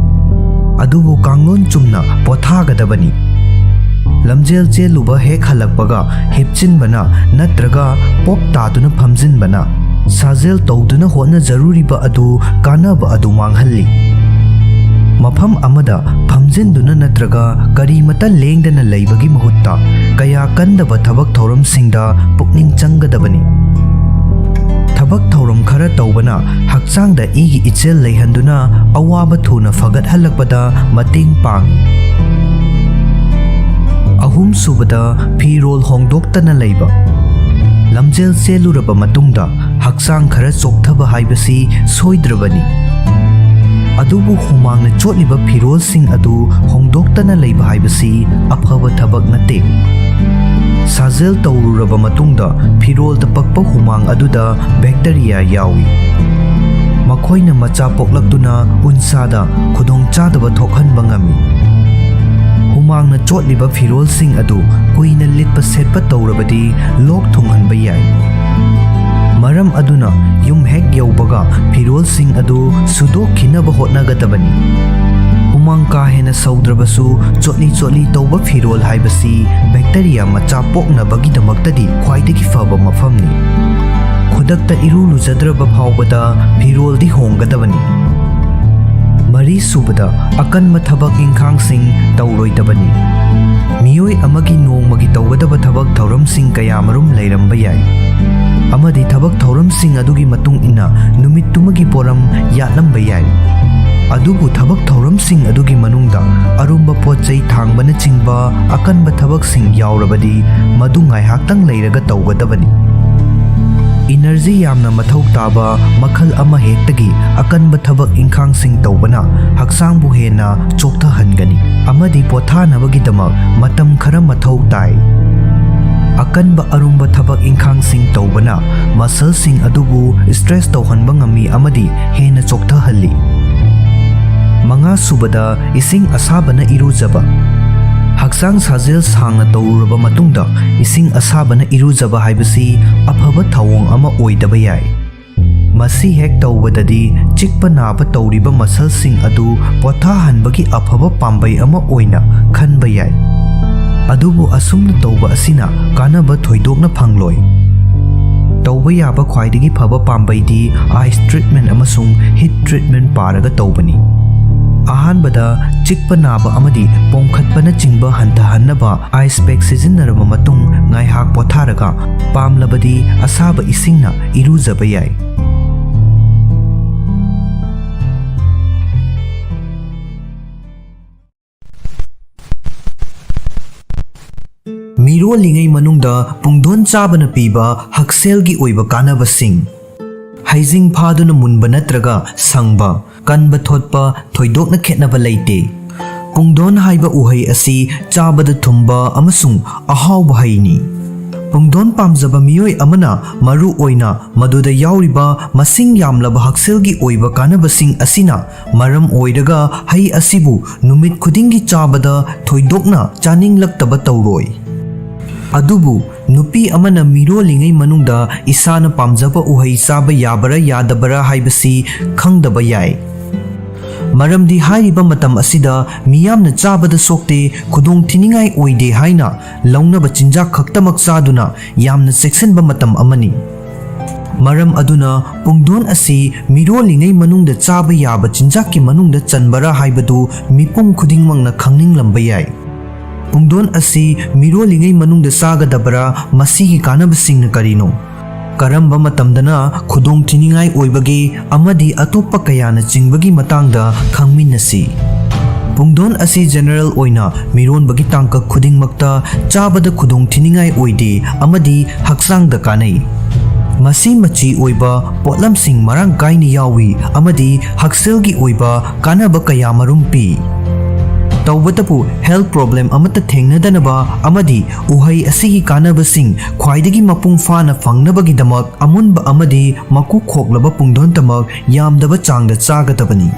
ꯑꯗꯨꯕꯨ ꯀꯥꯡꯂꯣꯟ ꯆꯨꯝꯅ ꯄꯣꯊꯥꯒꯗꯕꯅꯤ꯫ ꯂꯝꯖꯦꯜ ꯆꯦꯜꯂꯨꯕ ꯍꯦꯛ ꯍꯜꯂꯛꯄꯒ ꯍꯤꯞꯆꯤꯟꯕꯅ ꯅꯠꯇ꯭ꯔꯒ ꯄꯣꯞ ꯇꯥꯗꯨꯅ ꯐꯝꯖꯤꯟꯕꯅ ꯁꯥꯖꯦꯜ ꯇꯧꯗꯨꯅ ꯍꯣꯠꯅꯖꯔꯨꯔꯤꯕ ꯑꯗꯨ ꯀꯥꯟꯅꯕ ꯑꯗꯨ ꯃꯥꯡꯍꯜꯂꯤ꯫ ꯃꯐꯝ ꯑꯃꯗ ꯐꯝꯖꯤꯟꯗꯨꯅ ꯅꯠꯇ꯭ꯔꯒ ꯀꯔꯤꯃꯇ ꯂꯦꯡꯗꯅ ꯂꯩꯕꯒꯤ ꯃꯍꯨꯠꯇ ꯀꯌꯥ ꯀꯟꯗꯕ ꯊꯕꯛ ꯊꯧꯔꯝꯁꯤꯡꯗ ꯄꯨꯛꯅꯤꯡ ꯆꯪꯒꯗꯕꯅꯤ꯫ ꯊꯕꯛ ꯊꯧꯔꯝ ꯈꯔ ꯇꯧꯕꯅ ꯍꯛꯆꯥꯡꯗ ꯏꯒꯤ ꯏꯆꯦꯜ ꯂꯩꯍꯟꯗꯨꯅ ꯑꯋꯥꯕ ꯊꯨꯅ ꯐꯒꯠꯍꯜꯂꯛꯄꯗ ꯃꯇꯦꯡ ꯄꯥꯡꯏ꯫ ꯑꯍꯨꯝꯁꯨꯕꯗ, ꯐꯤꯔꯣꯜ ꯍꯣꯡꯗꯣꯛꯇꯅ ꯂꯩꯕ꯫ ꯂꯝꯖꯦꯜ ꯆꯦꯜꯂꯨꯔꯕ ꯃꯇꯨꯡꯗ ꯍꯛꯆꯥꯡ ꯈꯔ ꯆꯣꯛꯊꯕ ꯍꯥꯏꯕꯁꯤ ꯁꯣꯏꯗ꯭ꯔꯕꯅꯤ꯫ ꯑꯗꯨꯕꯨ ꯍꯨꯃꯥꯡꯅ ꯆꯣꯠꯂꯤꯕ ꯐꯤꯔꯣꯜꯁꯤꯡ ꯑꯗꯨ ꯍꯣꯡꯗꯣꯛꯇꯅ ꯂꯩꯕ ꯍꯥꯏꯕꯁꯤ ꯑꯐꯕ ꯊꯕꯛ ꯅꯠꯇꯦ꯫ ꯁꯥꯖꯦꯜ ꯇꯧꯔꯨꯔꯕ ꯃꯇꯨꯡꯗ ꯐꯤꯔꯣꯜꯗ ꯄꯛꯄ ꯍꯨꯃꯥꯡ ꯑꯗꯨꯗ ꯕꯦꯛꯇꯔꯤꯌꯥ ꯌꯥꯎꯏ꯫ ꯃꯈꯣꯏꯅ ꯃꯆꯥ ꯄꯣꯛꯂꯛꯇꯨꯅ ꯎꯟꯁꯥꯗ ꯈꯨꯗꯣꯡꯆꯥꯗꯕ ꯊꯣꯛꯍꯟꯕ ꯉꯝꯃꯤ꯫ ꯍꯨꯃꯥꯡꯅ ꯆꯣꯠꯂꯤꯕ ꯐꯤꯔꯣꯜꯁꯤꯡ ꯑꯗꯨ ꯀꯨꯏꯅ ꯂꯤꯠꯄ ꯁꯦꯠꯄ ꯇꯧꯔꯕꯗꯤ ꯂꯣꯛ ꯊꯨꯡꯍꯟꯕ ꯌꯥꯏ꯫ ꯃꯔꯝ ꯑꯗꯨꯅ ꯌꯨꯝ ꯍꯦꯛ ꯌꯧꯕꯒ ꯐꯤꯔꯣꯜꯁꯤꯡ ꯑꯗꯨ ꯁꯨꯗꯣꯛꯈꯤꯅꯕ ꯍꯣꯠꯅꯒꯗꯕꯅꯤ꯫ ꯍꯨꯃꯥꯡ ꯀꯥ ꯍꯦꯟꯅ ꯁꯧꯗ꯭ꯔꯕꯁꯨ, ꯆꯣꯠꯂꯤ ꯆꯣꯠꯂꯤ ꯇꯧꯕ ꯐꯤꯔꯣꯜ ꯍꯥꯏꯕꯁꯤ ꯕꯦꯛꯇꯔꯤꯌꯥ ꯃꯆꯥ ꯄꯣꯛꯅꯕꯒꯤꯗꯃꯛꯇꯗꯤ ꯈ꯭ꯋꯥꯏꯗꯒꯤ ꯐꯕ ꯃꯐꯝꯅꯤ꯫ ꯈꯨꯗꯛꯇ ꯏꯔꯨ ꯂꯨꯖꯗ꯭ꯔꯕ ꯐꯥꯎꯕꯗ ꯐꯤꯔꯣꯜꯗꯤ ꯍꯣꯡꯒꯗꯕꯅꯤ꯫ ꯃꯔꯤꯁꯨꯕꯗ, ꯑꯀꯟꯕ ꯊꯕꯛ ꯏꯪꯈꯥꯡꯁꯤꯡ ꯇꯧꯔꯣꯏꯗꯕꯅꯤ꯫ ꯃꯤꯑꯣꯏ ꯑꯃꯒꯤ ꯅꯣꯡꯃꯒꯤ ꯇꯧꯒꯗꯕ ꯊꯕꯛ ꯊꯧꯔꯝꯁꯤꯡ ꯀꯌꯥꯃꯔꯨꯝ ꯂꯩꯔꯝꯕ ꯌꯥꯏ, ꯑꯃꯗꯤ ꯊꯕꯛ ꯊꯧꯔꯝꯁꯤꯡ ꯑꯗꯨꯒꯤ ꯃꯇꯨꯡ ꯏꯟꯅ ꯅꯨꯃꯤꯠꯇꯨꯃꯒꯤ ꯄꯣꯠꯂꯝ ꯌꯥꯠꯂꯝꯕ ꯌꯥꯏ꯫ ꯑꯗꯨꯕꯨ ꯊꯕꯛ ꯊꯧꯔꯝꯁꯤꯡ ꯑꯗꯨꯒꯤ ꯃꯅꯨꯡꯗ ꯑꯔꯨꯝꯕ ꯄꯣꯠ ꯆꯩ ꯊꯥꯡꯕꯅꯆꯤꯡꯕ ꯑꯀꯟꯕ ꯊꯕꯛꯁꯤꯡ ꯌꯥꯎꯔꯕꯗꯤ, ꯃꯗꯨ ꯉꯥꯏꯍꯥꯛꯇꯪ ꯂꯩꯔꯒ ꯇꯧꯒꯗꯕꯅꯤ꯫ ꯏꯅꯔꯖꯤ ꯌꯥꯝꯅ ꯃꯊꯧ ꯇꯥꯕ ꯃꯈꯜ ꯑꯃꯍꯦꯛꯇꯒꯤ ꯑꯀꯟꯕ ꯊꯕꯛ ꯏꯪꯈꯥꯡꯁꯤꯡ ꯇꯧꯕꯅ ꯍꯛꯆꯥꯡꯕꯨ ꯍꯦꯟꯅ ꯆꯣꯛꯊꯍꯟꯒꯅꯤ ꯑꯃꯗꯤ ꯄꯣꯊꯥꯅꯕꯒꯤꯗꯃꯛ ꯃꯇꯝ ꯈꯔ ꯃꯊꯧ ꯇꯥꯏ꯫ ꯑꯀꯟꯕ ꯑꯔꯨꯝꯕ ꯊꯕꯛ ꯏꯪꯈꯥꯡꯁꯤꯡ ꯇꯧꯕꯅ ꯃꯁꯜꯁꯤꯡ ꯑꯗꯨꯕꯨ ꯁ꯭ꯇ꯭ꯔꯦꯁ ꯇꯧꯍꯟꯕ ꯉꯝꯃꯤ ꯑꯃꯗꯤ ꯍꯦꯟꯅ ꯆꯣꯛꯊꯍꯜꯂꯤ꯫ ꯃꯉꯥꯁꯨꯕꯗ, ꯏꯁꯤꯡ ꯑꯁꯥꯕꯅ ꯏꯔꯨꯖꯕ꯫ ꯍꯛꯆꯥꯡ ꯁꯥꯖꯦꯜ ꯁꯥꯡꯅ ꯇꯧꯔꯨꯔꯕ ꯃꯇꯨꯡꯗ ꯏꯁꯤꯡ ꯑꯁꯥꯕꯅ ꯏꯔꯨꯖꯕ ꯍꯥꯏꯕꯁꯤ ꯑꯐꯕ ꯊꯧꯑꯣꯡ ꯑꯃ ꯑꯣꯏꯗꯕ ꯌꯥꯏ꯫ ꯃꯁꯤ ꯍꯦꯛ ꯇꯧꯕꯗꯗꯤ ꯆꯤꯛꯄ ꯅꯥꯕ ꯇꯧꯔꯤꯕ ꯃꯁꯜꯁꯤꯡ ꯑꯗꯨ ꯄꯣꯊꯥꯍꯟꯕꯒꯤ ꯑꯐꯕ ꯄꯥꯝꯕꯩ ꯑꯃ ꯑꯣꯏꯅ ꯈꯟꯕ ꯌꯥꯏ꯫ ꯑꯗꯨꯕꯨ ꯑꯁꯨꯝꯅ ꯇꯧꯕ ꯑꯁꯤꯅ ꯀꯥꯟꯅꯕ ꯊꯣꯏꯗꯣꯛꯅ ꯐꯪꯂꯣꯏ꯫ ꯇꯧꯕ ꯌꯥꯕ ꯈ꯭ꯋꯥꯏꯗꯒꯤ ꯐꯕ ꯄꯥꯝꯕꯩꯗꯤ ꯑꯥꯏꯁ ꯇ꯭ꯔꯤꯠꯃꯦꯟ ꯑꯃꯁꯨꯡ ꯍꯤꯠ ꯇ꯭ꯔꯤꯠꯃꯦꯟ ꯄꯥꯔꯒ ꯇꯧꯕꯅꯤ꯫ ꯑꯍꯥꯟꯕꯗ, ꯆꯤꯛꯄ ꯅꯥꯕ ꯑꯃꯗꯤ ꯄꯣꯝꯈꯠꯄꯅꯆꯤꯡꯕ ꯍꯟꯊꯍꯟꯅꯕ ꯑꯥꯏꯁ ꯄꯦꯛ ꯁꯤꯖꯤꯟꯅꯔꯕ ꯃꯇꯨꯡ ꯉꯥꯏꯍꯥꯛ ꯄꯣꯊꯥꯔꯒ, ꯄꯥꯝꯂꯕꯗꯤ ꯑꯁꯥꯕ ꯏꯁꯤꯡꯅ ꯏꯔꯨꯖꯕ ꯌꯥꯏ꯫ ꯃꯤꯔꯣꯜꯂꯤꯉꯩ ꯃꯅꯨꯡꯗ ꯄꯨꯡꯗꯣꯟ ꯆꯥꯕꯅ ꯄꯤꯕ ꯍꯛꯁꯦꯜꯒꯤ ꯑꯣꯏꯕ ꯀꯥꯟꯅꯕꯁꯤꯡ꯫ ꯍꯩꯖꯤꯡ ꯐꯥꯗꯨꯅ ꯃꯨꯟꯕ ꯅꯠꯇ꯭ꯔꯒ ꯁꯪꯕ, ꯀꯟꯕ ꯊꯣꯠꯄ ꯊꯣꯏꯗꯣꯛꯅ ꯈꯦꯠꯅꯕ ꯂꯩꯇꯦ꯫ ꯄꯨꯡꯗꯣꯟ ꯍꯥꯏꯕ ꯎꯍꯩ ꯑꯁꯤ ꯆꯥꯕꯗ ꯊꯨꯝꯕ ꯑꯃꯁꯨꯡ ꯑꯍꯥꯎꯕ ꯍꯩꯅꯤ꯫ ꯄꯨꯡꯗꯣꯟ ꯄꯥꯝꯖꯕ ꯃꯤꯑꯣꯏ ꯑꯃꯅ ꯃꯔꯨ ꯑꯣꯏꯅ ꯃꯗꯨꯗ ꯌꯥꯎꯔꯤꯕ ꯃꯁꯤꯡ ꯌꯥꯝꯂꯕ ꯍꯛꯁꯦꯜꯒꯤ ꯑꯣꯏꯕ ꯀꯥꯟꯅꯕꯁꯤꯡ ꯑꯁꯤꯅ ꯃꯔꯝ ꯑꯣꯏꯔꯒ ꯍꯩ ꯑꯁꯤꯕꯨ ꯅꯨꯃꯤꯠ ꯈꯨꯗꯤꯡꯒꯤ ꯆꯥꯕꯗ ꯊꯣꯏꯗꯣꯛꯅ ꯆꯥꯅꯤꯡꯂꯛꯇꯕ ꯇꯧꯔꯣꯏ꯫ ꯑꯗꯨꯕꯨ ꯅꯨꯄꯤ ꯑꯃꯅ ꯃꯤꯔꯣꯜꯂꯤꯉꯩ ꯃꯅꯨꯡꯗ ꯏꯁꯥꯅ ꯄꯥꯝꯖꯕ ꯎꯍꯩ ꯆꯥꯕ ꯌꯥꯕꯔꯥ ꯌꯥꯗꯕꯔꯥ ꯍꯥꯏꯕꯁꯤ ꯈꯪꯗꯕ ꯌꯥꯏ꯫ ꯃꯔꯝꯗꯤ ꯍꯥꯏꯔꯤꯕ ꯃꯇꯝ ꯑꯁꯤꯗ ꯃꯤꯌꯥꯝꯅ ꯆꯥꯕꯗ ꯁꯣꯛꯇꯦ, ꯈꯨꯗꯣꯡ ꯊꯤꯅꯤꯡꯉꯥꯏ ꯑꯣꯏꯗꯦ ꯍꯥꯏꯅ ꯂꯧꯅꯕ ꯆꯤꯟꯖꯥꯛ ꯈꯛꯇꯃꯛ ꯆꯥꯗꯨꯅ ꯌꯥꯝꯅ ꯆꯦꯛꯁꯤꯟꯕ ꯃꯇꯝ ꯑꯃꯅꯤ꯫ ꯃꯔꯝ ꯑꯗꯨꯅ ꯄꯨꯡꯗꯣꯟ ꯑꯁꯤ ꯃꯤꯔꯣꯜꯂꯤꯉꯩ ꯃꯅꯨꯡꯗ ꯆꯥꯕ ꯌꯥꯕ ꯆꯤꯟꯖꯥꯛꯀꯤ ꯃꯅꯨꯡꯗ ꯆꯟꯕꯔꯥ ꯍꯥꯏꯕꯗꯨ ꯃꯤꯄꯨꯝ ꯈꯨꯗꯤꯡꯃꯛꯅ ꯈꯪꯅꯤꯡꯂꯝꯕ ꯌꯥꯏ꯫ ꯄꯨꯡꯗꯣꯟ ꯑꯁꯤ ꯃꯤꯔꯣꯜꯂꯤꯉꯩ ꯃꯅꯨꯡꯗ ꯆꯥꯒꯗꯕꯔꯥ? ꯃꯁꯤꯒꯤ ꯀꯥꯟꯅꯕꯁꯤꯡꯅ ꯀꯔꯤꯅꯣ? ꯀꯔꯝꯕ ꯃꯇꯝꯗꯅ ꯈꯨꯗꯣꯡ ꯊꯤꯅꯤꯡꯉꯥꯏ ꯑꯣꯏꯕꯒꯦ? ꯑꯃꯗꯤ ꯑꯇꯣꯞꯄ ꯀꯌꯥꯅ ꯆꯤꯡꯕꯒꯤ ꯃꯇꯥꯡꯗ ꯈꯪꯃꯤꯟꯅꯁꯤ꯫ ꯄꯨꯡꯗꯣꯟ ꯑꯁꯤ ꯖꯦꯅꯔꯦꯜ ꯑꯣꯏꯅ ꯃꯤꯔꯣꯟꯕꯒꯤ ꯇꯥꯡꯀꯛ ꯈꯨꯗꯤꯡꯃꯛꯇ ꯆꯥꯕꯗ ꯈꯨꯗꯣꯡ ꯊꯤꯅꯤꯡꯉꯥꯏ ꯑꯣꯏꯗꯦ ꯑꯃꯗꯤ ꯍꯛꯆꯥꯡꯗ ꯀꯥꯟꯅꯩ꯫ ꯃꯁꯤ ꯃꯆꯤ ꯑꯣꯏꯕ ꯄꯣꯠꯂꯝꯁꯤꯡ ꯃꯔꯥꯡ ꯀꯥꯏꯅ ꯌꯥꯎꯏ ꯑꯃꯗꯤ ꯍꯛꯁꯦꯜꯒꯤ ꯑꯣꯏꯕ ꯀꯥꯟꯅꯕ ꯀꯌꯥ ꯃꯔꯨꯝ ꯄꯤ꯫ ꯇꯧꯕꯇꯕꯨ health problem ꯑꯃꯠꯇ ꯊꯦꯡꯅꯗꯅꯕ ꯑꯃꯗꯤ ꯎꯍꯩ ꯑꯁꯤꯒꯤ ꯀꯥꯟꯅꯕꯁꯤꯡ ꯈ꯭ꯋꯥꯏꯗꯒꯤ ꯃꯄꯨꯡ ꯐꯥꯅ ꯐꯪꯅꯕꯒꯤꯗꯃꯛ ꯑꯃꯨꯟꯕ ꯑꯃꯗꯤ ꯃꯀꯨ ꯈꯣꯛꯂꯕ ꯄꯨꯡꯗꯣꯟꯇꯃꯛ ꯌꯥꯝꯗꯕ ꯆꯥꯡꯗ ꯆꯥꯒꯗꯕꯅꯤ꯫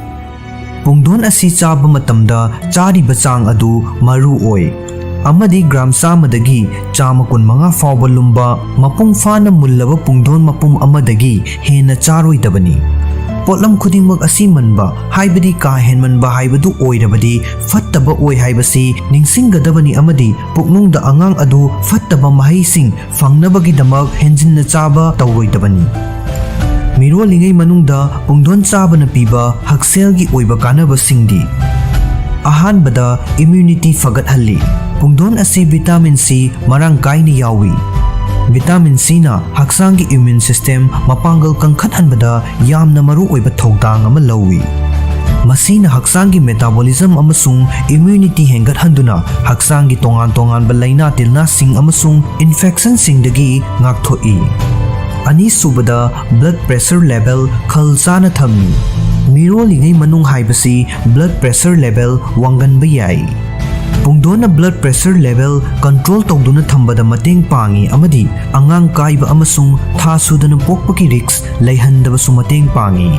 ꯄꯨꯡꯗꯣꯟ ꯑꯁꯤ ꯆꯥꯕ ꯃꯇꯝꯗ ꯆꯥꯔꯤꯕ ꯆꯥꯡ ꯑꯗꯨ ꯃꯔꯨ ꯑꯣꯏ꯫ ꯑꯃꯗꯤ ꯒ꯭ꯔꯥꯝ ꯆꯥꯝꯃꯗꯒꯤ ꯆꯥꯝꯃ ꯀꯨꯟꯃꯉꯥ ꯐꯥꯎꯕ ꯂꯨꯝꯕ ꯃꯄꯨꯡ ꯐꯥꯅ ꯃꯨꯜꯂꯕ ꯄꯨꯡꯗꯣꯟ ꯃꯄꯨꯝ ꯑꯃꯗꯒꯤ ꯍꯦꯟꯅ ꯆꯥꯔꯣꯏꯗꯕꯅꯤ꯫ ꯄꯣꯠꯂꯝ ꯈꯨꯗꯤꯡꯃꯛ ꯑꯁꯤ ꯃꯟꯕ, ꯍꯥꯏꯕꯗꯤ ꯀꯥ ꯍꯦꯟꯃꯟꯕ ꯍꯥꯏꯕꯗꯨ ꯑꯣꯏꯔꯕꯗꯤ ꯐꯠꯇꯕ ꯑꯣꯏ ꯍꯥꯏꯕꯁꯤ ꯅꯤꯡꯁꯤꯡꯒꯗꯕꯅꯤ ꯑꯃꯗꯤ ꯄꯨꯛꯅꯨꯡꯗ ꯑꯉꯥꯡ ꯑꯗꯨ ꯐꯠꯇꯕ ꯃꯍꯩꯁꯤꯡ ꯐꯪꯅꯕꯒꯤꯗꯃꯛ ꯍꯦꯟꯖꯤꯟꯅ ꯆꯥꯕ ꯇꯧꯔꯣꯏꯗꯕꯅꯤ꯫ ꯃꯤꯔꯣꯜꯂꯤꯉꯩ ꯃꯅꯨꯡꯗ ꯄꯨꯡꯗꯣꯟ ꯆꯥꯕꯅ ꯄꯤꯕ ꯍꯛꯁꯦꯜꯒꯤ ꯑꯣꯏꯕ ꯀꯥꯟꯅꯕꯁꯤꯡꯗꯤ: ꯑꯍꯥꯟꯕꯗ, immunity ꯐꯒꯠꯍꯜꯂꯤ꯫ ꯄꯨꯡꯗꯣꯟ ꯑꯁꯤ vitamin C ꯃꯔꯥꯡ ꯀꯥꯏꯅ ꯌꯥꯎꯏ꯫ Vitamin Cꯅ ꯍꯛꯆꯥꯡꯒꯤ immune system ꯃꯄꯥꯡꯒꯜ ꯀꯟꯈꯠꯍꯟꯕꯗ ꯌꯥꯝꯅ ꯃꯔꯨ ꯑꯣꯏꯕ ꯊꯧꯗꯥꯡ ꯑꯃ ꯂꯧꯏ꯫ ꯃꯁꯤꯅ ꯍꯛꯆꯥꯡꯒꯤ metabolism ꯑꯃꯁꯨꯡ immunity ꯍꯦꯟꯒꯠꯍꯟꯗꯨꯅ ꯍꯛꯆꯥꯡꯒꯤ ꯇꯣꯉꯥꯟ ꯇꯣꯉꯥꯟꯕ ꯂꯥꯏꯅꯥ ꯇꯤꯜꯅꯥꯁꯤꯡ ꯑꯃꯁꯨꯡ infectionꯁꯤꯡꯗꯒꯤ ꯉꯥꯛꯊꯣꯛꯏ꯫ ꯑꯅꯤꯁꯨꯕꯗ, blood pressure level ꯈꯜ ꯆꯥꯅ ꯊꯝꯃꯤ꯫ ꯃꯤꯔꯣꯜꯂꯤꯉꯩ ꯃꯅꯨꯡ ꯍꯥꯏꯕꯁꯤ blood pressure level ꯋꯥꯡꯒꯟꯕ ꯌꯥꯏ꯫ ꯄꯨꯡꯗꯣꯟꯅ blood pressure level control ꯇꯧꯗꯨꯅ ꯊꯝꯕꯗ ꯃꯇꯦꯡ ꯄꯥꯡꯏ ꯑꯃꯗꯤ ꯑꯉꯥꯡ ꯀꯥꯏꯕ ꯑꯃꯁꯨꯡ ꯊꯥ ꯁꯨꯗꯅ ꯄꯣꯛꯄꯒꯤ risk ꯂꯩꯍꯟꯗꯕꯁꯨ ꯃꯇꯦꯡ ꯄꯥꯡꯏ꯫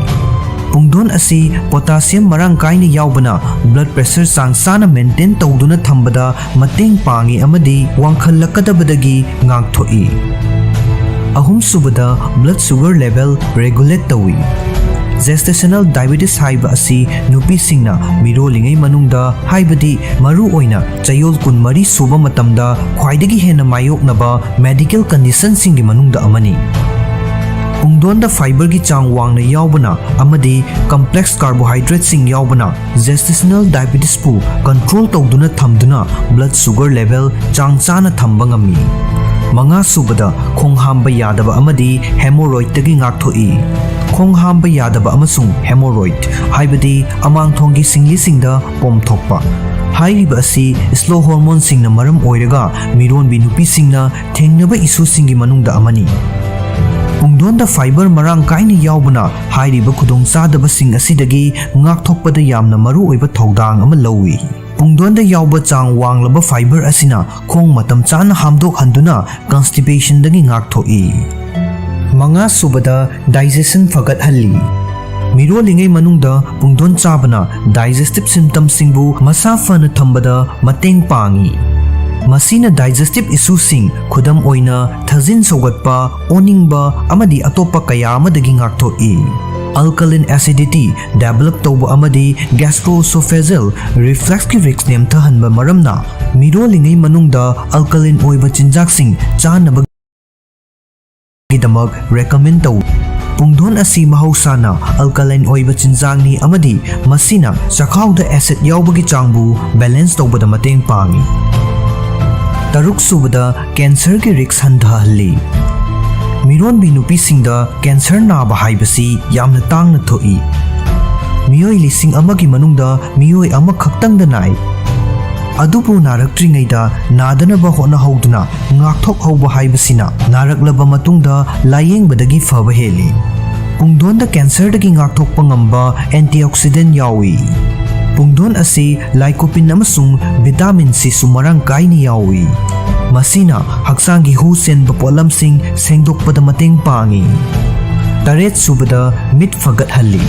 ꯄꯨꯡꯗꯣꯟ ꯑꯁꯤ potassium ꯃꯔꯥꯡ ꯀꯥꯏꯅ ꯌꯥꯎꯕꯅ blood pressure ꯆꯥꯡ ꯆꯥꯅ maintain ꯇꯧꯗꯨꯅ ꯊꯝꯕꯗ ꯃꯇꯦꯡ ꯄꯥꯡꯏ ꯑꯃꯗꯤ ꯋꯥꯡꯈꯠꯂꯛꯀꯗꯕꯗꯒꯤ ꯉꯥꯛꯊꯣꯛꯏ꯫ ꯑꯍꯨꯝꯁꯨꯕꯗ, blood sugar level regulate ꯇꯧꯏ꯫ Gestational diabetes ꯍꯥꯏꯕ ꯑꯁꯤ ꯅꯨꯄꯤꯁꯤꯡꯅ ꯃꯤꯔꯣꯜꯂꯤꯉꯩ ꯃꯅꯨꯡꯗ, ꯍꯥꯏꯕꯗꯤ ꯃꯔꯨ ꯑꯣꯏꯅ ꯆꯌꯣꯜ ꯀꯨꯟꯃꯔꯤ ꯁꯨꯕ ꯃꯇꯝꯗ ꯈ꯭ꯋꯥꯏꯗꯒꯤ ꯍꯦꯟꯅ ꯃꯥꯌꯣꯛꯅꯕ medical conditionꯁꯤꯡꯒꯤ ꯃꯅꯨꯡꯗ ꯑꯃꯅꯤ꯫ ꯄꯨꯡꯗꯣꯟꯗ fiberꯒꯤ ꯆꯥꯡ ꯋꯥꯡꯅ ꯌꯥꯎꯕꯅ ꯑꯃꯗꯤ complex carbohydrateꯁꯤꯡ ꯌꯥꯎꯕꯅ gestational diabetesꯄꯨ control ꯇꯧꯗꯨꯅ ꯊꯝꯗꯨꯅ blood sugar level ꯆꯥꯡ ꯆꯥꯅ ꯊꯝꯕ ꯉꯝꯃꯤ꯫ ꯃꯉꯥꯁꯨꯕꯗ, ꯈꯣꯡ ꯍꯥꯝꯕ ꯌꯥꯗꯕ ꯑꯃꯗꯤ hemorrhoidꯇꯒꯤ ꯉꯥꯛꯊꯣꯛꯏ꯫ ꯈꯣꯡ ꯍꯥꯝꯕ ꯌꯥꯗꯕ ꯑꯃꯁꯨꯡ hemorrhoid, ꯍꯥꯏꯕꯗꯤ ꯑꯃꯥꯡꯊꯣꯡꯒꯤ ꯁꯤꯡꯂꯤꯁꯤꯡꯗ ꯄꯣꯝꯊꯣꯛꯄ, ꯍꯥꯏꯔꯤꯕ ꯑꯁꯤ slow hormoneꯁꯤꯡꯅ ꯃꯔꯝ ꯑꯣꯏꯔꯒ ꯃꯤꯔꯣꯟꯕꯤ ꯅꯨꯄꯤꯁꯤꯡꯅ ꯊꯦꯡꯅꯕ issueꯁꯤꯡꯒꯤ ꯃꯅꯨꯡꯗ ꯑꯃꯅꯤ꯫ ꯄꯨꯡꯗꯣꯟꯗ fiber ꯃꯔꯥꯡ ꯀꯥꯏꯅ ꯌꯥꯎꯕꯅ ꯍꯥꯏꯔꯤꯕ ꯈꯨꯗꯣꯡꯆꯥꯗꯕꯁꯤꯡ ꯑꯁꯤꯗꯒꯤ ꯉꯥꯛꯊꯣꯛꯄꯗ ꯌꯥꯝꯅ ꯃꯔꯨꯑꯣꯏꯕ ꯊꯧꯗꯥꯡ ꯑꯃ ꯂꯧꯏ꯫ ꯄꯨꯡꯗꯣꯟꯗ ꯌꯥꯎꯕ ꯆꯥꯡ ꯋꯥꯡꯂꯕ fiber ꯑꯁꯤꯅ ꯈꯣꯡ ꯃꯇꯝ ꯆꯥꯅ ꯍꯥꯝꯗꯣꯛꯍꯟꯗꯨꯅ constipationꯗꯒꯤ ꯉꯥꯛꯊꯣꯛꯏ꯫ ꯃꯉꯥꯁꯨꯕꯗ, digestion ꯐꯒꯠꯍꯜꯂꯤ꯫ ꯃꯤꯔꯣꯜꯂꯤꯉꯩ ꯃꯅꯨꯡꯗ ꯄꯨꯡꯗꯣꯟ ꯆꯥꯕꯅ digestive systemꯁꯤꯡꯕꯨ ꯃꯁꯥ ꯐꯅ ꯊꯝꯕꯗ ꯃꯇꯦꯡ ꯄꯥꯡꯏ꯫ ꯃꯁꯤꯅ digestive issueꯁꯤꯡ, ꯈꯨꯗꯝ ꯑꯣꯏꯅ ꯊꯥꯖꯤꯟ ꯁꯧꯒꯠꯄ, ꯑꯣꯅꯤꯡꯕ ꯑꯃꯗꯤ ꯑꯇꯣꯞꯄ ꯀꯌꯥ ꯑꯃꯗꯒꯤ ꯉꯥꯛꯊꯣꯛꯏ꯫ Alkaline acidity develop ꯇꯧꯕ ꯑꯃꯗꯤ gastroesophageal refluxꯀꯤ risk ꯅꯦꯝꯊꯍꯟꯕ ꯃꯔꯝꯅ ꯃꯤꯔꯣꯜꯂꯤꯉꯩ ꯃꯅꯨꯡꯗ alkaline ꯑꯣꯏꯕ ꯆꯤꯟꯖꯥꯛꯁꯤꯡ ꯆꯥꯅꯕ ꯒꯤꯗꯃꯛ recommend ꯇꯧ꯫ ꯄꯨꯡꯗꯣꯟ ꯑꯁꯤ ꯃꯍꯧꯁꯥꯅ alkaline ꯑꯣꯏꯕ ꯆꯤꯟꯖꯥꯛꯅꯤ ꯑꯃꯗꯤ ꯃꯁꯤꯅ ꯆꯈꯥꯎꯗ acid ꯌꯥꯎꯕꯒꯤ ꯆꯥꯡꯕꯨ balance ꯇꯧꯕꯗ ꯃꯇꯦꯡ ꯄꯥꯡꯏ꯫ ꯇꯔꯨꯛꯁꯨꯕꯗ, cancerꯒꯤ risk ꯍꯟꯊꯍꯜꯂꯤ꯫ ꯃꯤꯔꯣꯟꯕꯤ ꯅꯨꯄꯤꯁꯤꯡꯗ cancer ꯅꯥꯕ ꯍꯥꯏꯕꯁꯤ ꯌꯥꯝꯅ ꯇꯥꯡꯅ ꯊꯣꯛꯏ꯫ ꯃꯤꯑꯣꯏ ꯂꯤꯁꯤꯡ ꯑꯃꯒꯤ ꯃꯅꯨꯡꯗ ꯃꯤꯑꯣꯏ ꯑꯃꯈꯛꯇꯪꯗ ꯅꯥꯏ꯫ ꯑꯗꯨꯕꯨ ꯅꯥꯔꯛꯇ꯭ꯔꯤꯉꯩꯗ ꯅꯥꯗꯅꯕ ꯍꯣꯠꯅꯍꯧꯗꯨꯅ ꯉꯥꯛꯊꯣꯛꯍꯧꯕ ꯍꯥꯏꯕꯁꯤꯅ ꯅꯥꯔꯛꯂꯕ ꯃꯇꯨꯡꯗ ꯂꯥꯌꯦꯡꯕꯗꯒꯤ ꯐꯕ ꯍꯦꯜꯂꯤ꯫ ꯄꯨꯡꯗꯣꯟꯗ ꯀꯦꯟꯁꯔꯗꯒꯤ ꯉꯥꯛꯊꯣꯛꯄ ꯉꯝꯕ antioxidant ꯌꯥꯎꯏ꯫ ꯄꯨꯡꯗꯣꯟ ꯑꯁꯤ lycopene ꯑꯃꯁꯨꯡ vitamin Cꯁꯨ ꯃꯔꯥꯡ ꯀꯥꯏꯅ ꯌꯥꯎꯏ꯫ ꯃꯁꯤꯅ ꯍꯛꯆꯥꯡꯒꯤ ꯍꯨ ꯆꯦꯟꯕ ꯄꯣꯠꯂꯝꯁꯤꯡ ꯁꯦꯡꯗꯣꯛꯄꯗ ꯃꯇꯦꯡ ꯄꯥꯡꯏ꯫ ꯇꯔꯦꯠ ꯁꯨꯕꯗ, ꯃꯤꯠ ꯐꯒꯠꯍꯜꯂꯤ꯫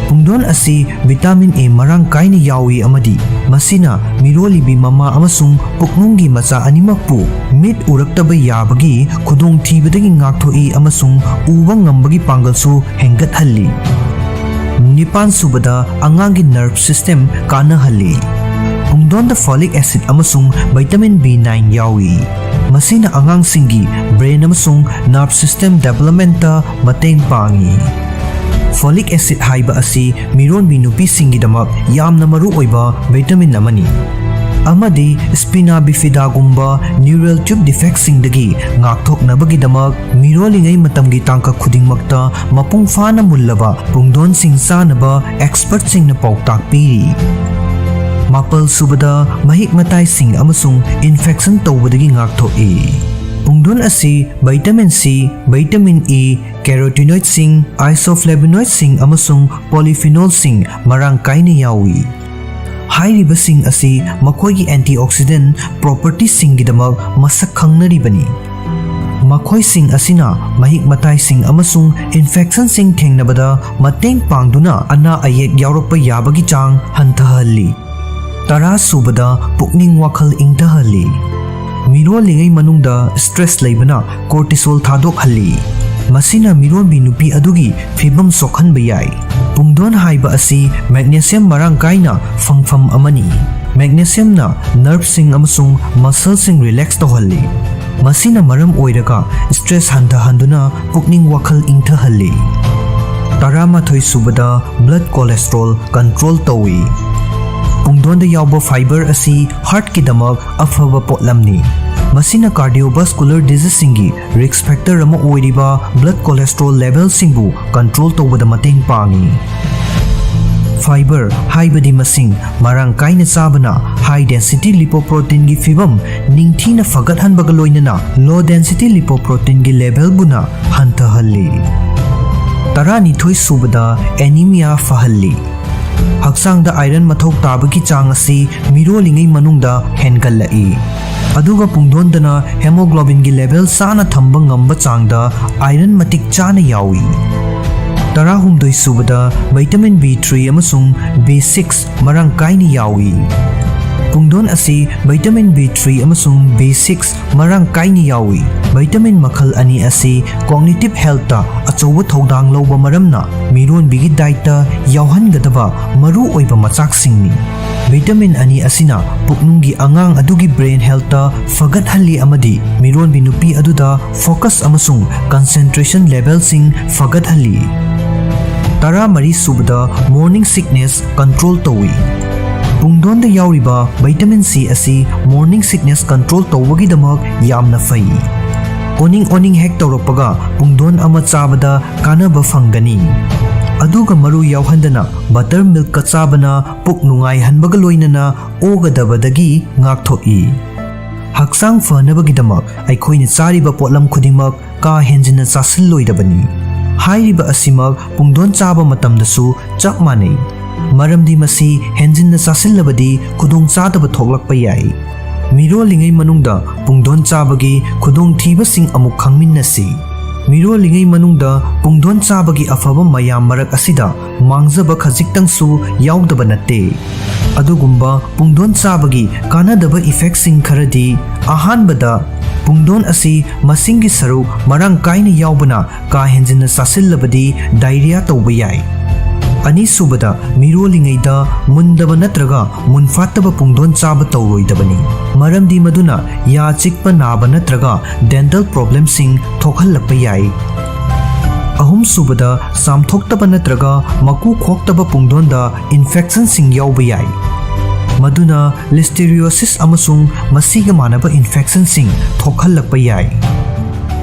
ꯄꯨꯡꯗꯣꯟ ꯑꯁꯤ vitamin A ꯃꯔꯥꯡ ꯀꯥꯏꯅ ꯌꯥꯎꯏ ꯑꯃꯗꯤ ꯃꯁꯤꯅ ꯃꯤꯔꯣꯜꯂꯤꯕꯤ ꯃꯃꯥ ꯑꯃꯁꯨꯡ ꯄꯨꯛꯅꯨꯡꯒꯤ ꯃꯆꯥ ꯑꯅꯤꯃꯛꯄꯨ ꯃꯤꯠ ꯎꯔꯛꯇꯕ ꯌꯥꯕꯒꯤ ꯈꯨꯗꯣꯡꯊꯤꯕꯗꯒꯤ ꯉꯥꯛꯊꯣꯛꯏ ꯑꯃꯁꯨꯡ ꯎꯕ ꯉꯝꯕꯒꯤ ꯄꯥꯡꯒꯜꯁꯨ ꯍꯦꯟꯒꯠꯍꯜꯂꯤ꯫ ꯅꯤꯄꯥꯟ ꯁꯨꯕꯗ, ꯑꯉꯥꯡꯒꯤ nerve system ꯀꯥꯟꯅꯍꯜꯂꯤ꯫ ꯄꯨꯡꯗꯣꯟꯗ folic acid ꯑꯃꯁꯨꯡ vitamin B nine ꯌꯥꯎꯏ꯫ ꯃꯁꯤꯅ ꯑꯉꯥꯡꯁꯤꯡꯒꯤ brain ꯑꯃꯁꯨꯡ nerve system developmentꯇ ꯃꯇꯦꯡ ꯄꯥꯡꯏ꯫ Folic acid ꯍꯥꯏꯕ ꯑꯁꯤ ꯃꯤꯔꯣꯟꯕꯤ ꯅꯨꯄꯤꯁꯤꯡꯒꯤꯗꯃꯛ ꯌꯥꯝꯅ ꯃꯔꯨ ꯑꯣꯏꯕ vitamin ꯑꯃꯅꯤ, ꯑꯃꯗꯤ spina bifidaꯒꯨꯝꯕ neural tube defectꯁꯤꯡꯗꯒꯤ ꯉꯥꯛꯊꯣꯛꯅꯕꯒꯤꯗꯃꯛ ꯃꯤꯔꯣꯜꯂꯤꯉꯩ ꯃꯇꯝꯒꯤ ꯇꯥꯡꯀꯛ ꯈꯨꯗꯤꯡꯃꯛꯇ ꯃꯄꯨꯡ ꯐꯥꯅ ꯃꯨꯜꯂꯕ ꯄꯨꯡꯗꯣꯟꯁꯤꯡ ꯆꯥꯅꯕ expertꯁꯤꯡꯅ ꯄꯥꯎꯇꯥꯛ ꯄꯤꯔꯤ꯫ ꯃꯥꯄꯜ ꯁꯨꯕꯗ, ꯃꯍꯤꯛ ꯃꯇꯥꯏꯁꯤꯡ ꯑꯃꯁꯨꯡ infection ꯇꯧꯕꯗꯒꯤ ꯉꯥꯛꯊꯣꯛꯏ꯫ ꯄꯨꯡꯗꯣꯟ ꯑꯁꯤ vitamin C, vitamin E, carotenoidꯁꯤꯡ, isoflavonoidꯁꯤꯡ ꯑꯃꯁꯨꯡ polyphenolꯁꯤꯡ ꯃꯔꯥꯡ ꯀꯥꯏꯅ ꯌꯥꯎꯏ꯫ ꯍꯥꯏꯔꯤꯕꯁꯤꯡ ꯑꯁꯤ ꯃꯈꯣꯏꯒꯤ antioxidant propertyꯁꯤꯡꯒꯤꯗꯃꯛ ꯃꯁꯛ ꯈꯪꯅꯔꯤꯕꯅꯤ꯫ ꯃꯈꯣꯏꯁꯤꯡ ꯑꯁꯤꯅ ꯃꯍꯤꯛ ꯃꯇꯥꯏꯁꯤꯡ ꯑꯃꯁꯨꯡ infectionꯁꯤꯡ ꯊꯦꯡꯅꯕꯗ ꯃꯇꯦꯡ ꯄꯥꯡꯗꯨꯅ ꯑꯅꯥ ꯑꯌꯦꯛ ꯌꯥꯎꯔꯛꯄ ꯌꯥꯕꯒꯤ ꯆꯥꯡ ꯍꯟꯊꯍꯜꯂꯤ꯫ ꯇꯔꯥ ꯁꯨꯕꯗ, ꯄꯨꯛꯅꯤꯡ ꯋꯥꯈꯜ ꯏꯪꯊꯍꯜꯂꯤ꯫ ꯃꯤꯔꯣꯜꯂꯤꯉꯩ ꯃꯅꯨꯡꯗ stress ꯂꯩꯕꯅ cortisol ꯊꯥꯗꯣꯛꯍꯜꯂꯤ꯫ ꯃꯁꯤꯅ ꯃꯤꯔꯣꯟꯕꯤ ꯅꯨꯄꯤ ꯑꯗꯨꯒꯤ ꯐꯤꯕꯝ ꯁꯣꯛꯍꯟꯕ ꯌꯥꯏ꯫ ꯄꯨꯡꯗꯣꯟ ꯍꯥꯏꯕ ꯑꯁꯤ magnesium ꯃꯔꯥꯡ ꯀꯥꯏꯅ ꯐꯪꯐꯝ ꯑꯃꯅꯤ꯫ Magnesiumꯅ nerveꯁꯤꯡ ꯑꯃꯁꯨꯡ muscleꯁꯤꯡ relax ꯇꯧꯍꯜꯂꯤ꯫ ꯃꯁꯤꯅ ꯃꯔꯝ ꯑꯣꯏꯔꯒ stress ꯍꯟꯊꯍꯟꯗꯨꯅ ꯄꯨꯛꯅꯤꯡ ꯋꯥꯈꯜ ꯏꯪꯊꯍꯜꯂꯤ꯫ ꯇꯔꯥꯃꯥꯊꯣꯏ ꯁꯨꯕꯗ, blood cholesterol control ꯇꯧꯏ꯫ ꯄꯨꯡꯗꯣꯟꯗ ꯌꯥꯎꯕ fiber ꯑꯁꯤ heartꯀꯤꯗꯃꯛ ꯑꯐꯕ ꯄꯣꯠꯂꯝꯅꯤ꯫ ꯃꯁꯤꯅ cardiovascular diseaseꯁꯤꯡꯒꯤ risk factor ꯑꯃ ꯑꯣꯏꯔꯤꯕ blood cholesterol levelꯁꯤꯡꯕꯨ control ꯇꯧꯕꯗ ꯃꯇꯦꯡ ꯄꯥꯡꯏ꯫ Fiber ꯍꯥꯏꯕꯗꯤ ꯃꯁꯤꯡ ꯃꯔꯥꯡ ꯀꯥꯏꯅ ꯆꯥꯕꯅ high density lipoproteinꯒꯤ ꯐꯤꯕꯝ ꯅꯤꯡꯊꯤꯅ ꯐꯒꯠꯍꯟꯕꯒ ꯂꯣꯏꯅꯅ low density lipoproteinꯒꯤ levelꯕꯨꯅ ꯍꯟꯊꯍꯜꯂꯤ꯫ ꯇꯔꯥꯅꯤꯊꯣꯏ ꯁꯨꯕꯗ anemia ꯐꯍꯜꯂꯤ꯫ ꯍꯛꯆꯥꯡꯗ iron ꯃꯊꯧ ꯇꯥꯕꯒꯤ ꯆꯥꯡ ꯑꯁꯤ ꯃꯤꯔꯣꯜꯂꯤꯉꯩ ꯃꯅꯨꯡꯗ ꯍꯦꯟꯒꯠꯂꯛꯏ꯫ ꯑꯗꯨꯒ ꯄꯨꯡꯗꯣꯟꯗꯅ hemoglobinꯒꯤ level ꯆꯥꯅ ꯊꯝꯕ ꯉꯝꯕ ꯆꯥꯡꯗ iron ꯃꯇꯤꯛ ꯆꯥꯅ ꯌꯥꯎꯏ꯫ ꯇꯔꯥꯍꯨꯝꯗꯣꯏ ꯁꯨꯕꯗ vitamin B three ꯑꯃꯁꯨꯡ B six ꯃꯔꯥꯡ ꯀꯥꯏꯅ ꯌꯥꯎꯏ꯫ ꯄꯨꯡꯗꯣꯟ ꯑꯁꯤ vitamin B three ꯑꯃꯁꯨꯡ B six ꯃꯔꯥꯡ ꯀꯥꯏꯅ ꯌꯥꯎꯏ꯫ Vitamin ꯃꯈꯜ ꯑꯅꯤ ꯑꯁꯤ cognitive healthꯇ ꯑꯆꯧꯕ ꯊꯧꯗꯥꯡ ꯂꯧꯕ ꯃꯔꯝꯅ ꯃꯤꯔꯣꯟꯕꯤꯒꯤ dietꯇ ꯌꯥꯎꯍꯟꯒꯗꯕ ꯃꯔꯨ ꯑꯣꯏꯕ ꯃꯆꯥꯛꯁꯤꯡꯅꯤ꯫ Vitamin ꯑꯅꯤ ꯑꯁꯤꯅ ꯄꯨꯛꯅꯨꯡꯒꯤ ꯑꯉꯥꯡ ꯑꯗꯨꯒꯤ brain healthꯇ ꯐꯒꯠꯍꯜꯂꯤ ꯑꯃꯗꯤ ꯃꯤꯔꯣꯟꯕꯤ ꯅꯨꯄꯤ ꯑꯗꯨꯗ focus ꯑꯃꯁꯨꯡ concentration levelꯁꯤꯡ ꯐꯒꯠꯍꯜꯂꯤ꯫ ꯇꯔꯥꯃꯔꯤ ꯁꯨꯕꯗ morning sickness control ꯇꯧꯏ꯫ ꯄꯨꯡꯗꯣꯟꯗ ꯌꯥꯎꯔꯤꯕ vitamin C ꯑꯁꯤ morning sickness control ꯇꯧꯕꯒꯤꯗꯃꯛ ꯌꯥꯝꯅ ꯐꯩ꯫ ꯑꯣꯅꯤꯡ ꯑꯣꯅꯤꯡ ꯍꯦꯛ ꯇꯧꯔꯛꯄꯒ ꯄꯨꯡꯗꯣꯟ ꯑꯃ ꯆꯥꯕꯗ ꯀꯥꯟꯅꯕ ꯐꯪꯒꯅꯤ꯫ ꯑꯗꯨꯒ ꯃꯔꯨ ꯌꯥꯎꯍꯟꯗꯅ buttermilkꯀ ꯆꯥꯕꯅ ꯄꯨꯛ ꯅꯨꯡꯉꯥꯏꯍꯟꯕꯒ ꯂꯣꯏꯅꯅ ꯑꯣꯒꯗꯕꯗꯒꯤ ꯉꯥꯛꯊꯣꯛꯏ꯫ ꯍꯛꯆꯥꯡ ꯐꯅꯕꯒꯤꯗꯃꯛ ꯑꯩꯈꯣꯏꯅ ꯆꯥꯔꯤꯕ ꯄꯣꯠꯂꯝ ꯈꯨꯗꯤꯡꯃꯛ ꯀꯥ ꯍꯦꯟꯖꯤꯟꯅ ꯆꯥꯁꯤꯜꯂꯣꯏꯗꯕꯅꯤ꯫ ꯍꯥꯏꯔꯤꯕ ꯑꯁꯤꯃꯛ ꯄꯨꯡꯗꯣꯟ ꯆꯥꯕ ꯃꯇꯝꯗꯁꯨ ꯆꯞ ꯃꯥꯟꯅꯩ, ꯃꯔꯝꯗꯤ ꯃꯁꯤ ꯍꯦꯟꯖꯤꯟꯅ ꯆꯥꯁꯤꯜꯂꯕꯗꯤ ꯈꯨꯗꯣꯡꯆꯥꯗꯕ ꯊꯣꯛꯂꯛꯄ ꯌꯥꯏ꯫ ꯃꯤꯔꯣꯜꯂꯤꯉꯩ ꯃꯅꯨꯡꯗ ꯄꯨꯡꯗꯣꯟ ꯆꯥꯕꯒꯤ ꯈꯨꯗꯣꯡꯊꯤꯕꯁꯤꯡ ꯑꯃꯨꯛ ꯈꯪꯃꯤꯟꯅꯁꯤ꯫ ꯃꯤꯔꯣꯜꯂꯤꯉꯩ ꯃꯅꯨꯡꯗ ꯄꯨꯡꯗꯣꯟ ꯆꯥꯕꯒꯤ ꯑꯐꯕ ꯃꯌꯥꯝ ꯃꯔꯛ ꯑꯁꯤꯗ ꯃꯥꯡꯖꯕ ꯈꯖꯤꯛꯇꯪꯁꯨ ꯌꯥꯎꯗꯕ ꯅꯠꯇꯦ꯫ ꯑꯗꯨꯒꯨꯝꯕ ꯄꯨꯡꯗꯣꯟ ꯆꯥꯕꯒꯤ ꯀꯥꯟꯅꯗꯕ effectꯁꯤꯡ ꯈꯔꯗꯤ, ꯑꯍꯥꯟꯕꯗ, ꯄꯨꯡꯗꯣꯟ ꯑꯁꯤ ꯃꯁꯤꯡꯒꯤ ꯁꯔꯨꯛ ꯃꯔꯥꯡ ꯀꯥꯏꯅ ꯌꯥꯎꯕꯅ ꯀꯥ ꯍꯦꯟꯖꯤꯟꯅ ꯆꯥꯁꯤꯜꯂꯕꯗꯤ diarrhea ꯇꯧꯕ ꯌꯥꯏ꯫ ꯑꯅꯤꯁꯨꯕꯗ, ꯃꯤꯔꯣꯜꯂꯤꯉꯩꯗ ꯃꯨꯟꯗꯕ ꯅꯠꯇ꯭ꯔꯒ ꯃꯨꯟꯐꯥꯠꯇꯕ ꯄꯨꯡꯗꯣꯟ ꯆꯥꯕ ꯇꯧꯔꯣꯏꯗꯕꯅꯤ, ꯃꯔꯝꯗꯤ ꯃꯗꯨꯅ ꯌꯥ ꯆꯤꯛꯄ ꯅꯥꯕ ꯅꯠꯇ꯭ꯔꯒ dental problemꯁꯤꯡ ꯊꯣꯛꯍꯜꯂꯛꯄ ꯌꯥꯏ꯫ ꯑꯍꯨꯝꯁꯨꯕꯗ, ꯆꯥꯝꯊꯣꯛꯇꯕ ꯅꯠꯇ꯭ꯔꯒ ꯃꯀꯨ ꯈꯣꯛꯇꯕ ꯄꯨꯡꯗꯣꯟꯗ infectionꯁꯤꯡ ꯌꯥꯎꯕ ꯌꯥꯏ, ꯃꯗꯨꯅ listeriosis ꯑꯃꯁꯨꯡ ꯃꯁꯤꯒ ꯃꯥꯟꯅꯕ infectionꯁꯤꯡ ꯊꯣꯛꯍꯜꯂꯛꯄ ꯌꯥꯏ꯫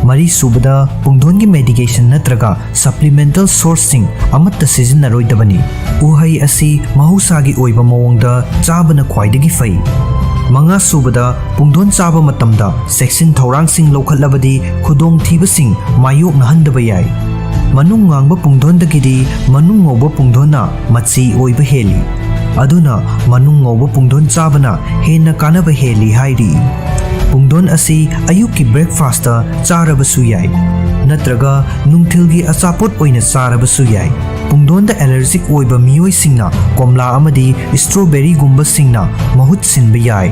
ꯃꯔꯤꯁꯨꯕꯗ, ꯄꯨꯡꯗꯣꯟꯒꯤ medication ꯅꯠꯇ꯭ꯔꯒ supplemental sourceꯁꯤꯡ ꯑꯃꯠꯇ ꯁꯤꯖꯤꯟꯅꯔꯣꯏꯗꯕꯅꯤ꯫ ꯎꯍꯩ ꯑꯁꯤ ꯃꯍꯧꯁꯥꯒꯤ ꯑꯣꯏꯕ ꯃꯑꯣꯡꯗ ꯆꯥꯕꯅ ꯈ꯭ꯋꯥꯏꯗꯒꯤ ꯐꯩ꯫ ꯃꯉꯥꯁꯨꯕꯗ, ꯄꯨꯡꯗꯣꯟ ꯆꯥꯕ ꯃꯇꯝꯗ ꯆꯦꯛꯁꯤꯟ ꯊꯧꯔꯥꯡꯁꯤꯡ ꯂꯧꯈꯠꯂꯕꯗꯤ ꯈꯨꯗꯣꯡꯊꯤꯕꯁꯤꯡ ꯃꯥꯌꯣꯛꯅꯍꯟꯗꯕ ꯌꯥꯏ꯫ ꯃꯅꯨꯡ ꯉꯥꯡꯕ ꯄꯨꯡꯗꯣꯟꯗꯒꯤꯗꯤ ꯃꯅꯨꯡ ꯉꯧꯕ ꯄꯨꯡꯗꯣꯟꯅ ꯃꯆꯤ ꯑꯣꯏꯕ ꯍꯦꯜꯂꯤ꯫ ꯑꯗꯨꯅ ꯃꯅꯨꯡ ꯉꯧꯕ ꯄꯨꯡꯗꯣꯟ ꯆꯥꯕꯅ ꯍꯦꯟꯅ ꯀꯥꯟꯅꯕ ꯍꯦꯜꯂꯤ ꯍꯥꯏꯔꯤ꯫ ꯄꯨꯡꯗꯣꯟ ꯑꯁꯤ ꯑꯌꯨꯛꯀꯤ breakfastꯇ ꯆꯥꯔꯕꯁꯨ ꯌꯥꯏ, ꯅꯠꯇ꯭ꯔꯒ ꯅꯨꯡꯊꯤꯜꯒꯤ ꯑꯆꯥꯄꯣꯠ ꯑꯣꯏꯅ ꯆꯥꯔꯕꯁꯨ ꯌꯥꯏ꯫ ꯄꯨꯡꯗꯣꯟꯗ allergic ꯑꯣꯏꯕ ꯃꯤꯑꯣꯏꯁꯤꯡꯅ ꯀꯣꯝꯂꯥ ꯑꯃꯗꯤ strawberryꯒꯨꯝꯕꯁꯤꯡꯅ ꯃꯍꯨꯠ ꯁꯤꯟꯕ ꯌꯥꯏ꯫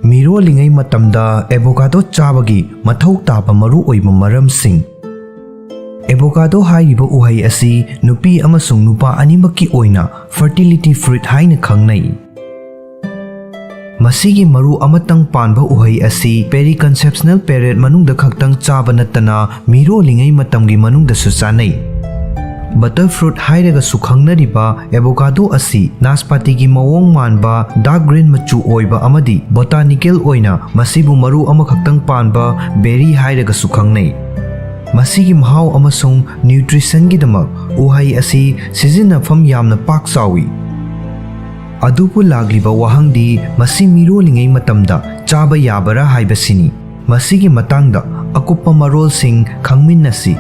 ꯃꯤꯔꯣꯜꯂꯤꯉꯩ ꯃꯇꯝꯗ avocado ꯆꯥꯕꯒꯤ ꯃꯊꯧ ꯇꯥꯕ ꯃꯔꯨꯑꯣꯏꯕ ꯃꯔꯝꯁꯤꯡ꯫ Avocado ꯍꯥꯏꯔꯤꯕ ꯎꯍꯩ ꯑꯁꯤ ꯅꯨꯄꯤ ꯑꯃꯁꯨꯡ ꯅꯨꯄꯥ ꯑꯅꯤꯃꯛꯀꯤ ꯑꯣꯏꯅ fertility fruit ꯍꯥꯏꯅ ꯈꯪꯅꯩ꯫ ꯃꯁꯤꯒꯤ ꯃꯔꯨ ꯑꯃꯇꯪ ꯄꯥꯟꯕ ꯎꯍꯩ ꯑꯁꯤ periconceptional period ꯃꯅꯨꯡꯗ ꯈꯛꯇꯪ ꯆꯥꯕ ꯅꯠꯇꯅ ꯃꯤꯔꯣꯜꯂꯤꯉꯩ ꯃꯇꯝꯒꯤ ꯃꯅꯨꯡꯗꯁꯨ ꯆꯥꯅꯩ꯫ Butter fruit ꯍꯥꯏꯔꯒꯁꯨ ꯈꯪꯅꯔꯤꯕ avocado ꯑꯁꯤ ꯅꯥꯁꯄꯥꯇꯤꯒꯤ ꯃꯑꯣꯡ ꯃꯥꯟꯕ dark green ꯃꯆꯨ ꯑꯣꯏꯕ ꯑꯃꯗꯤ botanical ꯑꯣꯏꯅ ꯃꯁꯤꯕꯨ ꯃꯔꯨ ꯑꯃꯈꯛꯇꯪ ꯄꯥꯟꯕ berry ꯍꯥꯏꯔꯒꯁꯨ ꯈꯪꯅꯩ꯫ ꯃꯁꯤꯒꯤ ꯃꯍꯥꯎ ꯑꯃꯁꯨꯡ nutritionꯒꯤꯗꯃꯛ ꯎꯍꯩ ꯑꯁꯤ ꯁꯤꯖꯤꯟꯅꯐꯝ ꯌꯥꯝꯅ ꯄꯥꯛ ꯆꯥꯎꯏ꯫ ꯑꯗꯨꯕꯨ ꯂꯥꯛꯂꯤꯕ ꯋꯥꯍꯪꯗꯤ ꯃꯁꯤ ꯃꯤꯔꯣꯜꯂꯤꯉꯩ ꯃꯇꯝꯗ ꯆꯥꯕ ꯌꯥꯕꯔꯥ ꯍꯥꯏꯕꯁꯤꯅꯤ꯫ ꯃꯁꯤꯒꯤ ꯃꯇꯥꯡꯗ ꯑꯀꯨꯞꯄ ꯃꯔꯣꯜꯁꯤꯡ ꯈꯪꯃꯤꯟꯅꯁꯤ꯫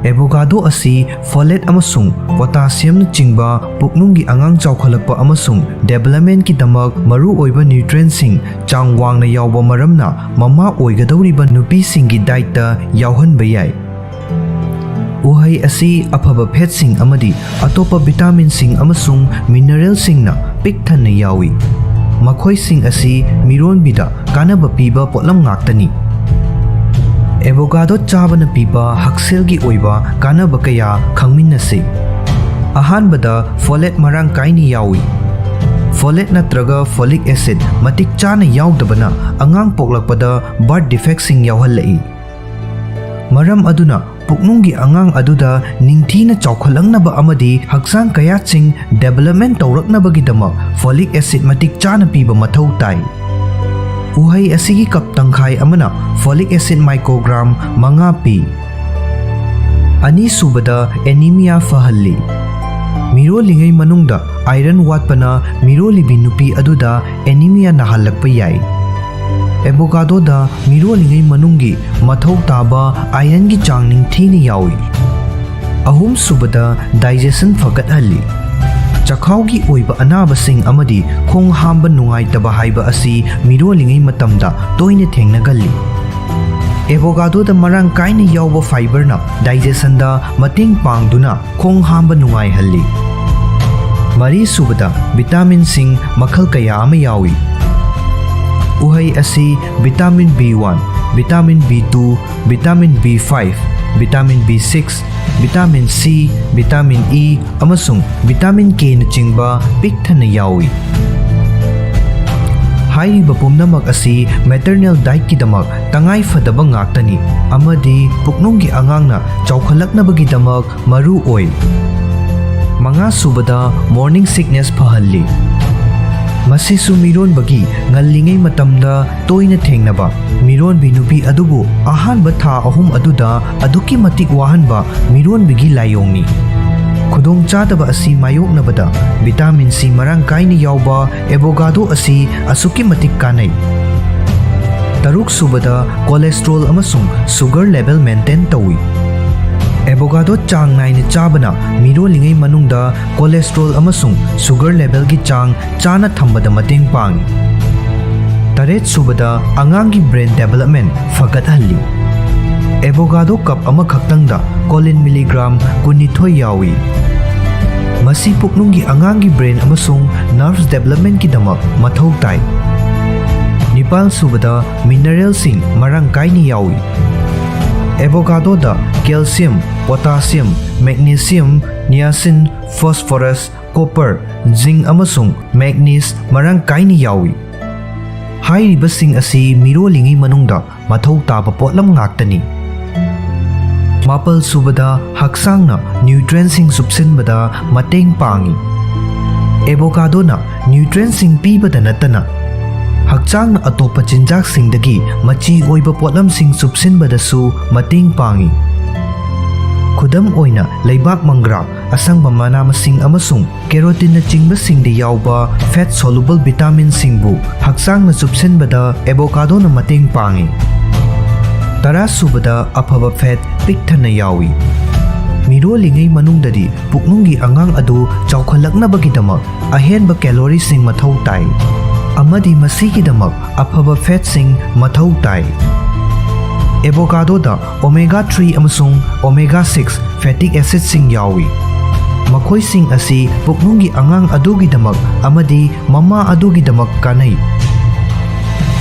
Avocado ꯑꯁꯤ folate ꯑꯃꯁꯨꯡ potassiumꯅꯆꯤꯡꯕ ꯄꯨꯛꯅꯨꯡꯒꯤ ꯑꯉꯥꯡ ꯆꯥꯎꯈꯠꯂꯛꯄ ꯑꯃꯁꯨꯡ developmentꯀꯤꯗꯃꯛ ꯃꯔꯨꯑꯣꯏꯕ nutrientꯁꯤꯡ ꯆꯥꯡ ꯋꯥꯡꯅ ꯌꯥꯎꯕ ꯃꯔꯝꯅ ꯃꯃꯥ ꯑꯣꯏꯒꯗꯧꯔꯤꯕ ꯅꯨꯄꯤꯁꯤꯡꯒꯤ dietꯇ ꯌꯥꯎꯍꯟꯕ ꯌꯥꯏ꯫ ꯎꯍꯩ ꯑꯁꯤ ꯑꯐꯕ fatꯁꯤꯡ ꯑꯃꯗꯤ ꯑꯇꯣꯞꯄ vitaminꯁꯤꯡ ꯑꯃꯁꯨꯡ mineralꯁꯤꯡꯅ ꯄꯤꯛ ꯊꯟꯅ ꯌꯥꯎꯏ꯫ ꯃꯈꯣꯏꯁꯤꯡ ꯑꯁꯤ ꯃꯤꯔꯣꯟꯕꯤꯗ ꯀꯥꯟꯅꯕ ꯄꯤꯕ ꯄꯣꯠꯂꯝ ꯉꯥꯛꯇꯅꯤ꯫ Avocado ꯆꯥꯕꯅ ꯄꯤꯕ ꯍꯛꯁꯦꯜꯒꯤ ꯑꯣꯏꯕ ꯀꯥꯟꯅꯕ ꯀꯌꯥ ꯈꯪꯃꯤꯟꯅꯁꯤ꯫ ꯑꯍꯥꯟꯕꯗ, folate ꯃꯔꯥꯡ ꯀꯥꯏꯅ ꯌꯥꯎꯏ꯫ Folate ꯅꯠꯇ꯭ꯔꯒ folic acid ꯃꯇꯤꯛ ꯆꯥꯅ ꯌꯥꯎꯗꯕꯅ ꯑꯉꯥꯡ ꯄꯣꯛꯂꯛꯄꯗ birth defectꯁꯤꯡ ꯌꯥꯎꯍꯜꯂꯛꯏ꯫ ꯃꯔꯝ ꯑꯗꯨꯅ ꯄꯨꯛꯅꯨꯡꯒꯤ ꯑꯉꯥꯡ ꯑꯗꯨꯗ ꯅꯤꯡꯊꯤꯅ ꯆꯥꯎꯈꯠꯂꯛꯅꯕ ꯑꯃꯗꯤ ꯍꯛꯆꯥꯡ ꯀꯌꯥꯠꯁꯤꯡ development ꯇꯧꯔꯛꯅꯕꯒꯤꯗꯃꯛ folic acid ꯃꯇꯤꯛ ꯆꯥꯅ ꯄꯤꯕ ꯃꯊꯧ ꯇꯥꯏ꯫ ꯎꯍꯩ ꯑꯁꯤꯒꯤ ꯀꯞ ꯇꯪꯈꯥꯏ ꯑꯃꯅ folic acid microgram ꯃꯉꯥ ꯄꯤ꯫ ꯑꯅꯤꯁꯨꯕꯗ, anemia ꯐꯍꯜꯂꯤ꯫ ꯃꯤꯔꯣꯜꯂꯤꯉꯩ ꯃꯅꯨꯡꯗ iron ꯋꯥꯠꯄꯅ ꯃꯤꯔꯣꯜꯂꯤꯕꯤ ꯅꯨꯄꯤ ꯑꯗꯨꯗ anemia ꯅꯥꯍꯜꯂꯛꯄ ꯌꯥꯏ꯫ Avocadoꯗ ꯃꯤꯔꯣꯜꯂꯤꯉꯩ ꯃꯅꯨꯡꯒꯤ ꯃꯊꯧ ꯇꯥꯕ ironꯒꯤ ꯆꯥꯡ ꯅꯤꯡꯊꯤꯅ ꯌꯥꯎꯏ꯫ ꯑꯍꯨꯝꯁꯨꯕꯗ, digestion ꯐꯒꯠꯍꯜꯂꯤ꯫ ꯆꯈꯥꯎꯒꯤ ꯑꯣꯏꯕ ꯑꯅꯥꯕꯁꯤꯡ ꯑꯃꯗꯤ ꯈꯣꯡ ꯍꯥꯝꯕ ꯅꯨꯡꯉꯥꯏꯇꯕ ꯍꯥꯏꯕ ꯑꯁꯤ ꯃꯤꯔꯣꯜꯂꯤꯉꯩ ꯃꯇꯝꯗ ꯇꯣꯏꯅ ꯊꯦꯡꯅꯒꯜꯂꯤ꯫ Avocadoꯗ ꯃꯔꯥꯡ ꯀꯥꯏꯅ ꯌꯥꯎꯕ fiberꯅ digestionꯗ ꯃꯇꯦꯡ ꯄꯥꯡꯗꯨꯅ ꯈꯣꯡ ꯍꯥꯝꯕ ꯅꯨꯡꯉꯥꯏꯍꯜꯂꯤ꯫ ꯃꯔꯤꯁꯨꯕꯗ, vitaminꯁꯤꯡ ꯃꯈꯜ ꯀꯌꯥ ꯑꯃ ꯌꯥꯎꯏ꯫ ꯎꯍꯩ ꯑꯁꯤ vitamin B one, vitamin B two, vitamin B five, vitamin B six, vitamin C, vitamin E ꯑꯃꯁꯨꯡ vitamin Kꯅꯆꯤꯡꯕ ꯄꯤꯛ ꯊꯟꯅ ꯌꯥꯎꯏ꯫ ꯍꯥꯏꯔꯤꯕ ꯄꯨꯝꯅꯃꯛ ꯑꯁꯤ maternal dietꯀꯤꯗꯃꯛ ꯇꯉꯥꯏ ꯐꯗꯕ ꯉꯥꯛꯇꯅꯤ ꯑꯃꯗꯤ ꯄꯨꯛꯅꯨꯡꯒꯤ ꯑꯉꯥꯡꯅ ꯆꯥꯎꯈꯠꯂꯛꯅꯕꯒꯤꯗꯃꯛ ꯃꯔꯨ ꯑꯣꯏ꯫ ꯃꯉꯥꯁꯨꯕꯗ, morning sickness ꯐꯍꯜꯂꯤ꯫ ꯃꯁꯤꯁꯨ ꯃꯤꯔꯣꯟꯕꯒꯤ ꯉꯜꯂꯤꯉꯩ ꯃꯇꯝꯗ ꯇꯣꯏꯅ ꯊꯦꯡꯅꯕ ꯃꯤꯔꯣꯟꯕꯤ ꯅꯨꯄꯤ ꯑꯗꯨꯕꯨ ꯑꯍꯥꯟꯕ ꯊꯥ ꯑꯍꯨꯝ ꯑꯗꯨꯗ ꯑꯗꯨꯛꯀꯤ ꯃꯇꯤꯛ ꯋꯥꯍꯟꯕ ꯃꯤꯔꯣꯟꯕꯤꯒꯤ ꯂꯥꯏꯑꯣꯡꯅꯤ꯫ ꯈꯨꯗꯣꯡꯆꯥꯗꯕ ꯑꯁꯤ ꯃꯥꯌꯣꯛꯅꯕꯗ vitamin C ꯃꯔꯥꯡ ꯀꯥꯏꯅ ꯌꯥꯎꯕ avocado ꯑꯁꯤ ꯑꯁꯨꯛꯀꯤ ꯃꯇꯤꯛ ꯀꯥꯟꯅꯩ꯫ ꯇꯔꯨꯛꯁꯨꯕꯗ, cholesterol ꯑꯃꯁꯨꯡ sugar level maintain ꯇꯧꯏ꯫ Avocado ꯆꯥꯡ ꯅꯥꯏꯅ ꯆꯥꯕꯅ ꯃꯤꯔꯣꯜꯂꯤꯉꯩ ꯃꯅꯨꯡꯗ cholesterol ꯑꯃꯁꯨꯡ sugar levelꯒꯤ ꯆꯥꯡ ꯆꯥꯅ ꯊꯝꯕꯗ ꯃꯇꯦꯡ ꯄꯥꯡꯏ꯫ ꯇꯔꯦꯠꯁꯨꯕꯗ, ꯑꯉꯥꯡꯒꯤ brain development ꯐꯒꯠꯍꯜꯂꯤ꯫ Avocado cup ꯑꯃꯈꯛꯇꯪꯗ choline milligram ꯀꯨꯟꯅꯤꯊꯣꯏ ꯌꯥꯎꯏ꯫ ꯃꯁꯤ ꯄꯨꯛꯅꯨꯡꯒꯤ ꯑꯉꯥꯡꯒꯤ brain ꯑꯃꯁꯨꯡ nerves developmentꯀꯤꯗꯃꯛ ꯃꯊꯧ ꯇꯥꯏ꯫ ꯅꯤꯄꯥꯜꯁꯨꯕꯗ, mineralꯁꯤꯡ ꯃꯔꯥꯡ ꯀꯥꯏꯅ ꯌꯥꯎꯏ꯫ Avocadoꯗ calcium, potassium, magnesium, niacin, phosphorus, copper, zinc ꯑꯃꯁꯨꯡ manganese ꯃꯔꯥꯡ ꯀꯥꯏꯅ ꯌꯥꯎꯏ꯫ ꯍꯥꯏꯔꯤꯕꯁꯤꯡ ꯑꯁꯤ ꯃꯤꯔꯣꯜꯂꯤꯉꯩ ꯃꯅꯨꯡꯗ ꯃꯊꯧ ꯇꯥꯕ ꯄꯣꯠꯂꯝ ꯉꯥꯛꯇꯅꯤ꯫ ꯃꯥꯄꯜ ꯁꯨꯕꯗ, ꯍꯛꯆꯥꯡꯅ ꯅ꯭ꯌꯨꯇ꯭ꯔꯦꯟꯁꯤꯡ ꯆꯨꯞꯁꯤꯟꯕꯗ ꯃꯇꯦꯡ ꯄꯥꯡꯏ꯫ ꯑꯦꯕꯣꯀꯥꯗꯣꯅ ꯅ꯭ꯌꯨꯇ꯭ꯔꯦꯟꯁꯤꯡ ꯄꯤꯕꯗ ꯅꯠꯇꯅ ꯍꯛꯆꯥꯡꯅ ꯑꯇꯣꯞꯄ ꯆꯤꯟꯖꯥꯛꯁꯤꯡꯗꯒꯤ ꯃꯆꯤ ꯑꯣꯏꯕ ꯄꯣꯠꯂꯝꯁꯤꯡ ꯆꯨꯞꯁꯤꯟꯕꯗꯁꯨ ꯃꯇꯦꯡ ꯄꯥꯡꯏ꯫ ꯈꯨꯗꯝ ꯑꯣꯏꯅ, ꯂꯩꯕꯥꯛ ꯃꯪꯒ꯭ꯔꯥ, ꯑꯁꯪꯕ ꯃꯅꯥ ꯃꯁꯤꯡ ꯑꯃꯁꯨꯡ ꯀꯦꯔꯣꯇꯤꯟꯅꯆꯤꯡꯕꯁꯤꯡꯗ ꯌꯥꯎꯕ fat soluble vitaminꯁꯤꯡꯕꯨ ꯍꯛꯆꯥꯡꯅ ꯆꯨꯞꯁꯤꯟꯕꯗ ꯑꯦꯕꯣꯀꯥꯗꯣꯅ ꯃꯇꯦꯡ ꯄꯥꯡꯏ꯫ ꯇꯔꯥ ꯁꯨꯕꯗ, ꯑꯐꯕ fat ꯄꯤꯛ ꯊꯟꯅ ꯌꯥꯎꯏ꯫ ꯃꯤꯔꯣꯜꯂꯤꯉꯩ ꯃꯅꯨꯡꯗꯗꯤ ꯄꯨꯛꯅꯨꯡꯒꯤ ꯑꯉꯥꯡ ꯑꯗꯨ ꯆꯥꯎꯈꯠꯂꯛꯅꯕꯒꯤꯗꯃꯛ ꯑꯍꯦꯟꯕ calorie ꯁꯤꯡ ꯃꯊꯧ ꯇꯥꯏ, ꯑꯃꯗꯤ ꯃꯁꯤꯒꯤꯗꯃꯛ ꯑꯐꯕ fat ꯁꯤꯡ ꯃꯊꯧ ꯇꯥꯏ꯫ ꯑꯦꯕꯣꯀꯥꯗꯣꯗ omega three ꯑꯃꯁꯨꯡ omega six fatty acid ꯁꯤꯡ ꯌꯥꯎꯏ꯫ ꯃꯈꯣꯏꯁꯤꯡ ꯑꯁꯤ ꯄꯨꯛꯅꯨꯡꯒꯤ ꯑꯉꯥꯡ ꯑꯗꯨꯒꯤꯗꯃꯛ ꯑꯃꯗꯤ ꯃꯃꯥ ꯑꯗꯨꯒꯤꯗꯃꯛ ꯀꯥꯟꯅꯩ꯫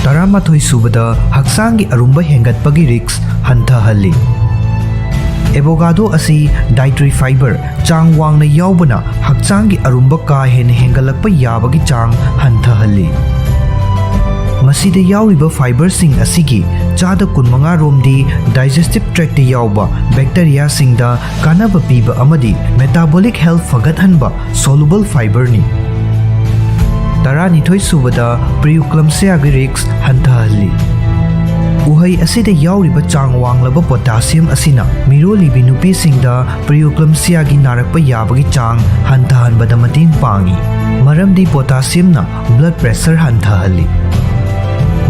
ꯇꯔꯥꯃꯥꯊꯣꯏ ꯁꯨꯕꯗ, ꯍꯛꯆꯥꯡꯒꯤ ꯑꯔꯨꯝꯕ ꯍꯦꯟꯒꯠꯄꯒꯤ risk ꯍꯟꯊꯍꯜꯂꯤ꯫ ꯑꯦꯕꯣꯀꯥꯗꯣ ꯑꯁꯤ dietary fiber ꯆꯥꯡ ꯋꯥꯡꯅ ꯌꯥꯎꯕꯅ ꯍꯛꯆꯥꯡꯒꯤ ꯑꯔꯨꯝꯕ ꯀꯥ ꯍꯦꯟꯅ ꯍꯦꯟꯒꯠꯂꯛꯄ ꯌꯥꯕꯒꯤ ꯆꯥꯡ ꯍꯟꯊꯍꯜꯂꯤ꯫ ꯃꯁꯤꯗ ꯌꯥꯎꯔꯤꯕ fiberꯁꯤꯡ ꯑꯁꯤꯒꯤ ꯆꯥꯗ ꯀꯨꯟꯃꯉꯥ ꯔꯣꯝꯗꯤ digestive tractꯇ ꯌꯥꯎꯕ bacteriaꯁꯤꯡꯗ ꯀꯥꯟꯅꯕ ꯄꯤꯕ ꯑꯃꯗꯤ metabolic health ꯐꯒꯠꯍꯟꯕ soluble fiberꯅꯤ꯫ ꯇꯔꯥꯅꯤꯊꯣꯏ ꯁꯨꯕꯗ, preeclampsiaꯒꯤ risk ꯍꯟꯊꯍꯜꯂꯤ꯫ ꯎꯍꯩ ꯑꯁꯤꯗ ꯌꯥꯎꯔꯤꯕ ꯆꯥꯡ ꯋꯥꯡꯂꯕ potassium ꯑꯁꯤꯅ ꯃꯤꯔꯣꯜꯂꯤꯕꯤ ꯅꯨꯄꯤꯁꯤꯡꯗ preeclampsiaꯒꯤ ꯅꯥꯔꯛꯄ ꯌꯥꯕꯒꯤ ꯆꯥꯡ ꯍꯟꯊꯍꯟꯕꯗ ꯃꯇꯦꯡ ꯄꯥꯡꯏ, ꯃꯔꯝꯗꯤ potassiumꯅ blood pressure ꯍꯟꯊꯍꯜꯂꯤ꯫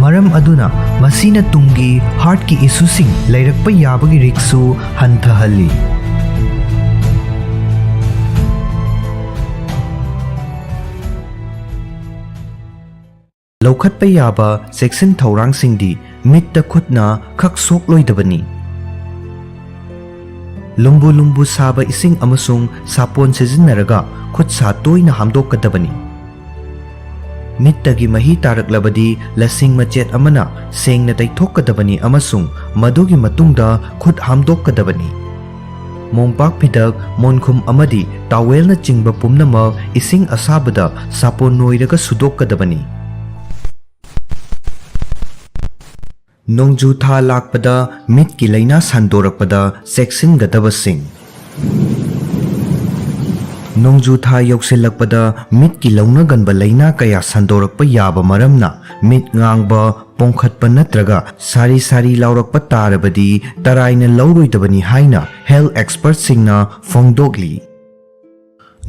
ꯃꯔꯝ ꯑꯗꯨꯅ ꯃꯁꯤꯅ ꯇꯨꯡꯒꯤ heartꯀꯤ issueꯁꯤꯡ ꯂꯩꯔꯛꯄ ꯌꯥꯕꯒꯤ riskꯁꯨ ꯍꯟꯊꯍꯜꯂꯤ꯫ ꯂꯧꯈꯠꯄ ꯌꯥꯕ ꯆꯦꯛꯁꯤꯟ ꯊꯧꯔꯥꯡꯁꯤꯡꯗꯤ ꯃꯤꯠꯇ ꯈꯨꯠꯅ ꯈꯛ ꯁꯣꯛꯂꯣꯏꯗꯕꯅꯤ꯫ ꯂꯨꯝꯕꯨ ꯂꯨꯝꯕꯨ ꯁꯥꯕ ꯏꯁꯤꯡ ꯑꯃꯁꯨꯡ ꯁꯥꯄꯣꯟ ꯁꯤꯖꯤꯟꯅꯔꯒ ꯈꯨꯠ ꯁꯥ ꯇꯣꯏꯅ ꯍꯥꯝꯗꯣꯛꯀꯗꯕꯅꯤ꯫ ꯃꯤꯠꯇꯒꯤ ꯃꯍꯤ ꯇꯥꯔꯛꯂꯕꯗꯤ ꯂꯁꯤꯡ ꯃꯆꯦꯠ ꯑꯃꯅ ꯁꯦꯡꯅ ꯇꯩꯊꯣꯛꯀꯗꯕꯅꯤ ꯑꯃꯁꯨꯡ ꯃꯗꯨꯒꯤ ꯃꯇꯨꯡꯗ ꯈꯨꯠ ꯍꯥꯝꯗꯣꯛꯀꯗꯕꯅꯤ꯫ ꯃꯣꯝꯄꯥꯛ ꯐꯤꯗꯛ, ꯃꯣꯟꯈꯨꯝ ꯑꯃꯗꯤ towelꯅꯆꯤꯡꯕ ꯄꯨꯝꯅꯃꯛ ꯏꯁꯤꯡ ꯑꯁꯥꯕꯗ ꯁꯥꯄꯣꯟ ꯅꯣꯏꯔꯒ ꯁꯨꯗꯣꯛꯀꯗꯕꯅꯤ꯫ ꯅꯣꯡꯖꯨ ꯊꯥ ꯂꯥꯛꯄꯗ ꯃꯤꯠꯀꯤ ꯂꯥꯏꯅꯥ ꯁꯟꯗꯣꯔꯛꯄꯗ ꯆꯦꯛꯁꯤꯟꯒꯗꯕꯁꯤꯡ꯫ ꯅꯣꯡꯖꯨ ꯊꯥ ꯌꯧꯁꯤꯜꯂꯛꯄꯗ ꯃꯤꯠꯀꯤ ꯂꯧꯅꯒꯟꯕ ꯂꯥꯏꯅꯥ ꯀꯌꯥ ꯁꯟꯗꯣꯔꯛꯄ ꯌꯥꯕ ꯃꯔꯝꯅ, ꯃꯤꯠ ꯉꯥꯡꯕ, ꯄꯣꯡꯈꯠꯄ ꯅꯠꯇ꯭ꯔꯒ ꯁꯥꯔꯤ ꯁꯥꯔꯤ ꯂꯥꯎꯔꯛꯄ ꯇꯥꯔꯕꯗꯤ ꯇꯔꯥꯏꯅ ꯂꯧꯔꯣꯏꯗꯕꯅꯤ ꯍꯥꯏꯅ health expertꯁꯤꯡꯅ ꯐꯣꯡꯗꯣꯛꯂꯤ꯫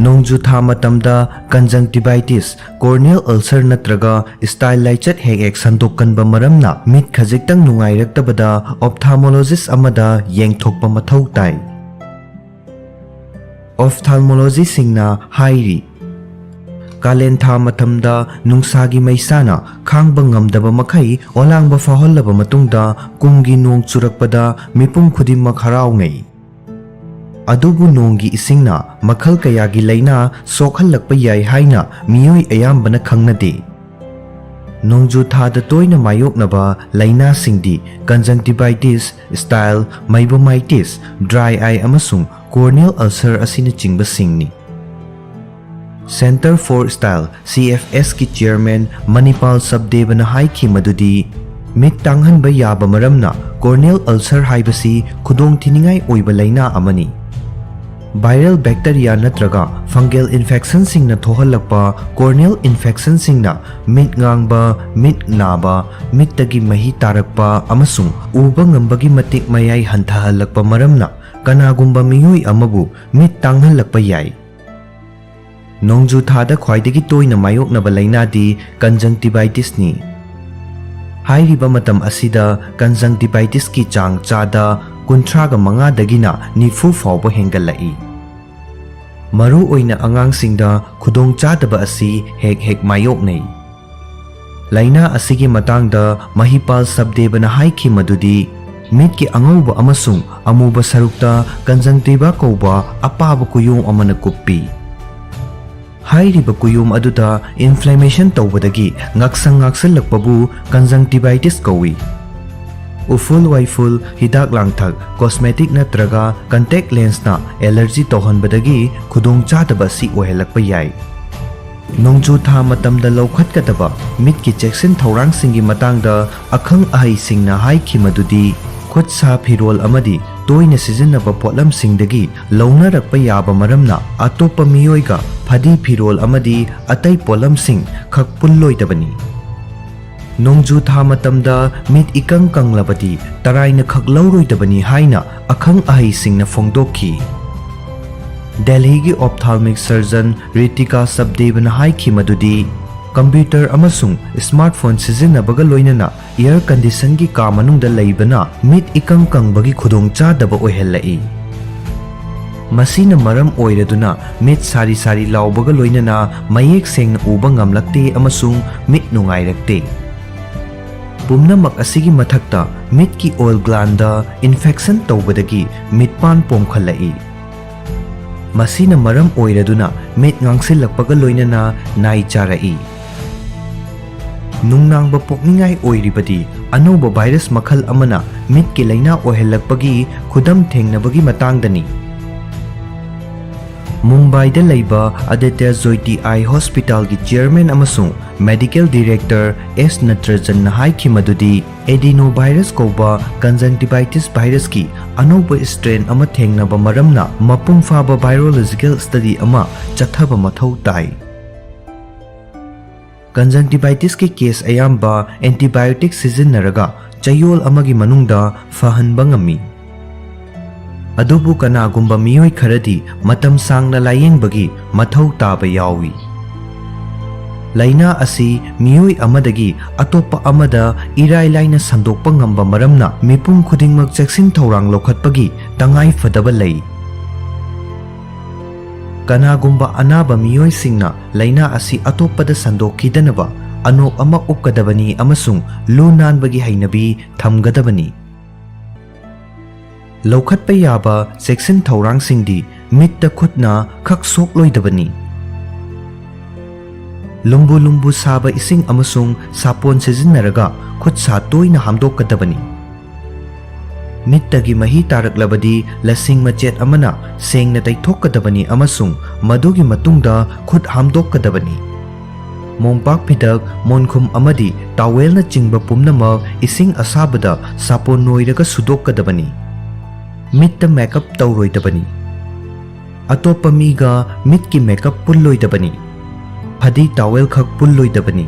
ꯅꯣꯡꯖꯨ ꯊꯥ ꯃꯇꯝꯗ conjunctivitis, corneal ulcer ꯅꯠꯇ꯭ꯔꯒ style ꯂꯥꯏꯆꯠ ꯍꯦꯛ ꯍꯦꯛ ꯁꯟꯗꯣꯛꯀꯟꯕ ꯃꯔꯝꯅ ꯃꯤꯠ ꯈꯖꯤꯛꯇꯪ ꯅꯨꯡꯉꯥꯏꯔꯛꯇꯕꯗ ophthalmologist ꯑꯃꯗ ꯌꯦꯡꯊꯣꯛꯄ ꯃꯊꯧ ꯇꯥꯏ꯫ Ophthalmologistꯁꯤꯡꯅ ꯍꯥꯏꯔꯤ, ꯀꯥꯂꯦꯟ ꯊꯥ ꯃꯇꯝꯗ ꯅꯨꯡꯁꯥꯒꯤ ꯃꯩꯁꯥꯅ ꯈꯥꯡꯕ ꯉꯝꯗꯕ ꯃꯈꯩ ꯑꯣꯂꯥꯡꯕ ꯐꯥꯎꯍꯜꯂꯕ ꯃꯇꯨꯡꯗ ꯀꯨꯝꯒꯤ ꯅꯣꯡ ꯆꯨꯔꯛꯄꯗ ꯃꯤꯄꯨꯝ ꯈꯨꯗꯤꯡꯃꯛ ꯍꯔꯥꯎꯅꯩ꯫ ꯑꯗꯨꯕꯨ ꯅꯣꯡꯒꯤ ꯏꯁꯤꯡꯅ ꯃꯈꯜ ꯀꯌꯥꯒꯤ ꯂꯥꯏꯅꯥ ꯁꯣꯛꯍꯜꯂꯛꯄ ꯌꯥꯏ ꯍꯥꯏꯅ ꯃꯤꯑꯣꯏ ꯑꯌꯥꯝꯕꯅ ꯈꯪꯅꯗꯦ꯫ ꯅꯣꯡꯖꯨ ꯊꯥꯗ ꯇꯣꯏꯅ ꯃꯥꯌꯣꯛꯅꯕ ꯂꯥꯏꯅꯥꯁꯤꯡꯗꯤ conjunctivitis, style, meibomitis, dry eye ꯑꯃꯁꯨꯡ corneal ulcer ꯑꯁꯤꯅꯆꯤꯡꯕꯁꯤꯡꯅꯤ꯫ Centre for Style, CFSꯀꯤ chairman ꯃꯅꯤꯄꯥꯜ ꯁꯕꯗꯦꯕꯅ ꯍꯥꯏꯈꯤ ꯃꯗꯨꯗꯤ, ꯃꯤꯠ ꯇꯥꯡꯍꯟꯕ ꯌꯥꯕ ꯃꯔꯝꯅ corneal ulcer ꯍꯥꯏꯕꯁꯤ ꯈꯨꯗꯣꯡꯊꯤꯅꯤꯡꯉꯥꯏ ꯑꯣꯏꯕ ꯂꯥꯏꯅꯥ ꯑꯃꯅꯤ꯫ Viral bacteria ꯅꯠꯇ꯭ꯔꯒ fungal infectionꯁꯤꯡꯅ ꯊꯣꯛꯍꯜꯂꯛꯄ corneal infectionꯁꯤꯡꯅ ꯃꯤꯠ ꯉꯥꯡꯕ, ꯃꯤꯠ ꯅꯥꯕ, ꯃꯤꯠꯇꯒꯤ ꯃꯍꯤ ꯇꯥꯔꯛꯄ ꯑꯃꯁꯨꯡ ꯎꯕ ꯉꯝꯕꯒꯤ ꯃꯇꯤꯛ ꯃꯌꯥꯏ ꯍꯟꯊꯍꯜꯂꯛꯄ ꯃꯔꯝꯅ ꯀꯅꯥꯒꯨꯝꯕ ꯃꯤꯑꯣꯏ ꯑꯃꯕꯨ ꯃꯤꯠ ꯇꯥꯡꯍꯜꯂꯛꯄ ꯌꯥꯏ꯫ ꯅꯣꯡꯖꯨ ꯊꯥꯗ ꯈ꯭ꯋꯥꯏꯗꯒꯤ ꯇꯣꯏꯅ ꯃꯥꯌꯣꯛꯅꯕ ꯂꯥꯏꯅꯥꯗꯤ conjunctivitisꯅꯤ꯫ ꯍꯥꯏꯔꯤꯕ ꯃꯇꯝ ꯑꯁꯤꯗ conjunctivitisꯀꯤ ꯆꯥꯡ ꯆꯥꯗ ꯀꯨꯟꯊ꯭ꯔꯥꯒ ꯃꯉꯥꯗꯒꯤꯅ ꯅꯤꯐꯨ ꯐꯥꯎꯕ ꯍꯦꯟꯒꯠꯂꯛꯏ꯫ ꯃꯔꯨꯑꯣꯏꯅ ꯑꯉꯥꯡꯁꯤꯡꯗ ꯈꯨꯗꯣꯡꯆꯥꯗꯕ ꯑꯁꯤ ꯍꯦꯛ ꯍꯦꯛ ꯃꯥꯌꯣꯛꯅꯩ꯫ ꯂꯥꯏꯅꯥ ꯑꯁꯤꯒꯤ ꯃꯇꯥꯡꯗ ꯃꯍꯤꯄꯥꯜ ꯁꯕꯗꯦꯕꯅ ꯍꯥꯏꯈꯤ ꯃꯗꯨꯗꯤ, ꯃꯤꯠꯀꯤ ꯑꯉꯧꯕ ꯑꯃꯁꯨꯡ ꯑꯃꯨꯕ ꯁꯔꯨꯛꯇ conjunctiva ꯀꯧꯕ ꯑꯄꯥꯕ ꯀꯨꯌꯣꯝ ꯑꯃꯅ ꯀꯨꯞꯄꯤ꯫ ꯍꯥꯏꯔꯤꯕ ꯀꯨꯌꯣꯝ ꯑꯗꯨꯗ inflammation ꯇꯧꯕꯗꯒꯤ ꯉꯛꯁꯪ ꯉꯥꯛꯁꯜꯂꯛꯄꯕꯨ conjunctivitis ꯀꯧꯏ꯫ ꯎꯐꯨꯜ ꯋꯥꯏꯐꯨꯜ, ꯍꯤꯗꯥꯛ ꯂꯥꯡꯊꯛ, cosmetic ꯅꯠꯇ꯭ꯔꯒ contact lensꯅ allergy ꯇꯧꯍꯟꯕꯗꯒꯤ ꯈꯨꯗꯣꯡꯆꯥꯗꯕ ꯑꯁꯤ ꯑꯣꯏꯍꯜꯂꯛꯄ ꯌꯥꯏ꯫ ꯅꯣꯡꯖꯨ ꯊꯥ ꯃꯇꯝꯗ ꯂꯧꯈꯠꯀꯗꯕ ꯃꯤꯠꯀꯤ ꯆꯦꯛꯁꯤꯟ ꯊꯧꯔꯥꯡꯁꯤꯡꯒꯤ ꯃꯇꯥꯡꯗ ꯑꯈꯪ ꯑꯍꯩꯁꯤꯡꯅ ꯍꯥꯏꯈꯤ ꯃꯗꯨꯗꯤ, ꯈꯨꯠ ꯁꯥ ꯐꯤꯔꯣꯜ ꯑꯃꯗꯤ ꯇꯣꯏꯅ ꯁꯤꯖꯤꯟꯅꯕ ꯄꯣꯠꯂꯝꯁꯤꯡꯗꯒꯤ ꯂꯧꯅꯔꯛꯄ ꯌꯥꯕ ꯃꯔꯝꯅ ꯑꯇꯣꯞꯄ ꯃꯤꯑꯣꯏꯒ ꯐꯗꯤ ꯐꯤꯔꯣꯜ ꯑꯃꯗꯤ ꯑꯇꯩ ꯄꯣꯠꯂꯝꯁꯤꯡ ꯈꯛ ꯄꯨꯜꯂꯣꯏꯗꯕꯅꯤ꯫ ꯅꯣꯡꯖꯨ ꯊꯥ ꯃꯇꯝꯗ ꯃꯤꯠ ꯏꯀꯪ ꯀꯪꯂꯕꯗꯤ ꯇꯔꯥꯏꯅ ꯈꯛ ꯂꯧꯔꯣꯏꯗꯕꯅꯤ ꯍꯥꯏꯅ ꯑꯈꯪ ꯑꯍꯩꯁꯤꯡꯅ ꯐꯣꯡꯗꯣꯛꯈꯤ꯫ ꯗꯦꯜꯍꯤꯒꯤ ophthalmic surgeon ꯔꯤꯇꯤꯀꯥ ꯁꯕꯗꯦꯕꯅ ꯍꯥꯏꯈꯤ ꯃꯗꯨꯗꯤ, ꯀꯝꯄ꯭ꯌꯨꯇꯔ ꯑꯃꯁꯨꯡ ꯁ꯭ꯃꯥꯔꯠꯐꯣꯟ ꯁꯤꯖꯤꯟꯅꯕꯒ ꯂꯣꯏꯅꯅ air conditionꯒꯤ ꯀꯥ ꯃꯅꯨꯡꯗ ꯂꯩꯕꯅ ꯃꯤꯠ ꯏꯀꯪ ꯀꯪꯕꯒꯤ ꯈꯨꯗꯣꯡꯆꯥꯗꯕ ꯑꯣꯏꯍꯜꯂꯛꯏ꯫ ꯃꯁꯤꯅ ꯃꯔꯝ ꯑꯣꯏꯔꯗꯨꯅ ꯃꯤꯠ ꯁꯥꯔꯤ ꯁꯥꯔꯤ ꯂꯥꯎꯕꯒ ꯂꯣꯏꯅꯅ ꯃꯌꯦꯛ ꯁꯦꯡꯅ ꯎꯕ ꯉꯝꯂꯛꯇꯦ ꯑꯃꯁꯨꯡ ꯃꯤꯠ ꯅꯨꯡꯉꯥꯏꯔꯛꯇꯦ꯫ ꯄꯨꯝꯅꯃꯛ ꯑꯁꯤꯒꯤ ꯃꯊꯛꯇ, ꯃꯤꯠꯀꯤ ꯑꯣꯏꯜ ꯒ꯭ꯂꯥꯟꯗ ꯏꯟꯐꯦꯛꯁꯟ ꯇꯧꯕꯗꯒꯤ ꯃꯤꯠꯄꯥꯟ ꯄꯣꯝꯈꯠꯂꯛꯏ꯫ ꯃꯁꯤꯅ ꯃꯔꯝ ꯑꯣꯏꯔꯗꯨꯅ ꯃꯤꯠ ꯉꯥꯡꯁꯤꯜꯂꯛꯄꯒ ꯂꯣꯏꯅꯅ ꯅꯥꯏ ꯆꯥꯔꯛꯏ꯫ ꯅꯨꯡꯅꯥꯡꯕ ꯄꯣꯛꯅꯤꯡꯉꯥꯏ ꯑꯣꯏꯔꯤꯕꯗꯤ ꯑꯅꯧꯕ ꯚꯥꯏꯔꯁ ꯃꯈꯜ ꯑꯃꯅ ꯃꯤꯠꯀꯤ ꯂꯥꯏꯅꯥ ꯑꯣꯏꯍꯜꯂꯛꯄꯒꯤ ꯈꯨꯗꯝ ꯊꯦꯡꯅꯕꯒꯤ ꯃꯇꯥꯡꯗꯅꯤ꯫ ꯃꯨꯝꯕꯥꯏꯗ ꯂꯩꯕ ꯑꯗꯤꯇ꯭ꯌ ꯖꯣꯏꯇꯤ ꯑꯥꯏ ꯍꯣꯁꯄꯤꯇꯥꯜꯒꯤ ꯆꯤꯌꯔꯃꯦꯟ ꯑꯃꯁꯨꯡ ꯃꯦꯗꯤꯀꯦꯜ ꯗꯤꯔꯦꯛꯇꯔ ꯑꯦꯁ ꯅꯠꯇ꯭ꯔꯖꯟꯅ ꯍꯥꯏꯈꯤ ꯃꯗꯨꯗꯤ, ꯑꯦꯗꯤꯅꯣ ꯚꯥꯏꯔꯁ ꯀꯧꯕ ꯀꯟꯖꯪꯇꯤꯚꯥꯏꯇꯤꯁ ꯚꯥꯏꯔꯁꯀꯤ ꯑꯅꯧꯕ ꯁ꯭ꯇ꯭ꯔꯦꯟ ꯑꯃ ꯊꯦꯡꯅꯕ ꯃꯔꯝꯅ ꯃꯄꯨꯡ ꯐꯥꯕ ꯕꯥꯏꯑꯣꯂꯣꯖꯤꯀꯦꯜ ꯁ꯭ꯇꯗꯤ ꯑꯃ ꯆꯠꯊꯕ ꯃꯊꯧ ꯇꯥꯏ꯫ ꯀꯟꯖꯪꯇꯤꯚꯥꯏꯇꯤꯁꯀꯤ ꯀꯦꯁ ꯑꯌꯥꯝꯕ ꯑꯦꯟꯇꯤꯕꯥꯏꯑꯣꯇꯤꯛ ꯁꯤꯖꯤꯟꯅꯔꯒ ꯆꯌꯣꯜ ꯑꯃꯒꯤ ꯃꯅꯨꯡꯗ ꯐꯍꯟꯕ ꯉꯝꯃꯤ꯫ ꯑꯗꯨꯕꯨ ꯀꯅꯥꯒꯨꯝꯕ ꯃꯤꯑꯣꯏ ꯈꯔꯗꯤ ꯃꯇꯝ ꯁꯥꯡꯅ ꯂꯥꯌꯦꯡꯕꯒꯤ ꯃꯊꯧ ꯇꯥꯕ ꯌꯥꯎꯏ꯫ ꯂꯥꯏꯅꯥ ꯑꯁꯤ ꯃꯤꯑꯣꯏ ꯑꯃꯗꯒꯤ ꯑꯇꯣꯞꯄ ꯑꯃꯗ ꯏꯔꯥꯏ ꯂꯥꯏꯅ ꯁꯟꯗꯣꯛꯄ ꯉꯝꯕ ꯃꯔꯝꯅ ꯃꯤꯄꯨꯝ ꯈꯨꯗꯤꯡꯃꯛ ꯆꯦꯛꯁꯤꯟ ꯊꯧꯔꯥꯡ ꯂꯧꯈꯠꯄꯒꯤ ꯇꯉꯥꯏ ꯐꯗꯕ ꯂꯩ꯫ ꯀꯅꯥꯒꯨꯝꯕ ꯑꯅꯥꯕ ꯃꯤꯑꯣꯏꯁꯤꯡꯅ ꯂꯥꯏꯅꯥ ꯑꯁꯤ ꯑꯇꯣꯞꯄꯗ ꯁꯟꯗꯣꯛꯈꯤꯗꯅꯕ ꯑꯅꯣꯞ ꯑꯃ ꯎꯞꯀꯗꯕꯅꯤ ꯑꯃꯁꯨꯡ ꯂꯨ ꯅꯥꯟꯕꯒꯤ ꯍꯩꯅꯕꯤ ꯊꯝꯒꯗꯕꯅꯤ꯫ ꯂꯧꯈꯠꯄ ꯌꯥꯕ ꯆꯦꯛꯁꯤꯟ ꯊꯧꯔꯥꯡꯁꯤꯡꯗꯤ ꯃꯤꯠꯇ ꯈꯨꯠꯅ ꯈꯛ ꯁꯣꯛꯂꯣꯏꯗꯕꯅꯤ꯫ ꯂꯨꯝꯕꯨ ꯂꯨꯝꯕꯨ ꯁꯥꯕ ꯏꯁꯤꯡ ꯑꯃꯁꯨꯡ ꯁꯥꯄꯣꯟ ꯁꯤꯖꯤꯟꯅꯔꯒ ꯈꯨꯠ ꯁꯥ ꯇꯣꯏꯅ ꯍꯥꯝꯗꯣꯛꯀꯗꯕꯅꯤ꯫ ꯃꯤꯠꯇꯒꯤ ꯃꯍꯤ ꯇꯥꯔꯛꯂꯕꯗꯤ ꯂꯁꯤꯡ ꯃꯆꯦꯠ ꯑꯃꯅ ꯁꯦꯡꯅ ꯇꯩꯊꯣꯛꯀꯗꯕꯅꯤ ꯑꯃꯁꯨꯡ ꯃꯗꯨꯒꯤ ꯃꯇꯨꯡꯗ ꯈꯨꯠ ꯍꯥꯝꯗꯣꯛꯀꯗꯕꯅꯤ꯫ ꯃꯣꯝꯄꯥꯛ ꯐꯤꯗꯛ, ꯃꯣꯟꯈꯨꯝ ꯑꯃꯗꯤ ꯇꯥꯋꯦꯜꯅꯆꯤꯡꯕ ꯄꯨꯝꯅꯃꯛ ꯏꯁꯤꯡ ꯑꯁꯥꯕꯗ ꯁꯥꯄꯣꯟ ꯅꯣꯏꯔꯒ ꯁꯨꯗꯣꯛꯀꯗꯕꯅꯤ꯫ ꯃꯤꯠꯇ ꯃꯦꯀꯞ ꯇꯧꯔꯣꯏꯗꯕꯅꯤ꯫ ꯑꯇꯣꯞꯄ ꯃꯤꯒ ꯃꯤꯠꯀꯤ ꯃꯦꯀꯞ ꯄꯨꯜꯂꯣꯏꯗꯕꯅꯤ꯫ ꯐꯗꯤ ꯇꯥꯋꯦꯜ ꯈꯛ ꯄꯨꯜꯂꯣꯏꯗꯕꯅꯤ꯫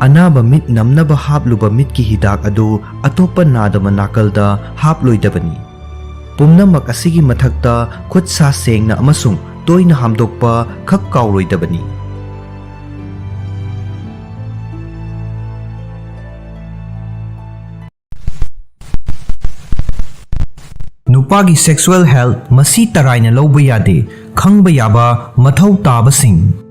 ꯑꯅꯥꯕ ꯃꯤꯠ ꯅꯝꯅꯕ ꯍꯥꯞꯂꯨꯕ ꯃꯤꯠꯀꯤ ꯍꯤꯗꯥꯛ ꯑꯗꯨ ꯑꯇꯣꯞꯄ ꯅꯥꯗꯕ ꯅꯥꯀꯜꯗ ꯍꯥꯞꯂꯣꯏꯗꯕꯅꯤ꯫ ꯄꯨꯝꯅꯃꯛ ꯑꯁꯤꯒꯤ ꯃꯊꯛꯇ ꯈꯨꯠ ꯁꯥ ꯁꯦꯡꯅ ꯑꯃꯁꯨꯡ ꯇꯣꯏꯅ ꯍꯥꯝꯗꯣꯛꯄ ꯈꯛ ꯀꯥꯎꯔꯣꯏꯗꯕꯅꯤ꯫ ꯅꯨꯄꯥꯒꯤ sexual health ꯃꯁꯤ ꯇꯔꯥꯏꯅ ꯂꯧꯕ ꯌꯥꯗꯦ꯫ ꯈꯪꯕ ꯌꯥꯕ ꯃꯊꯧ ꯇꯥꯕꯁꯤꯡ꯫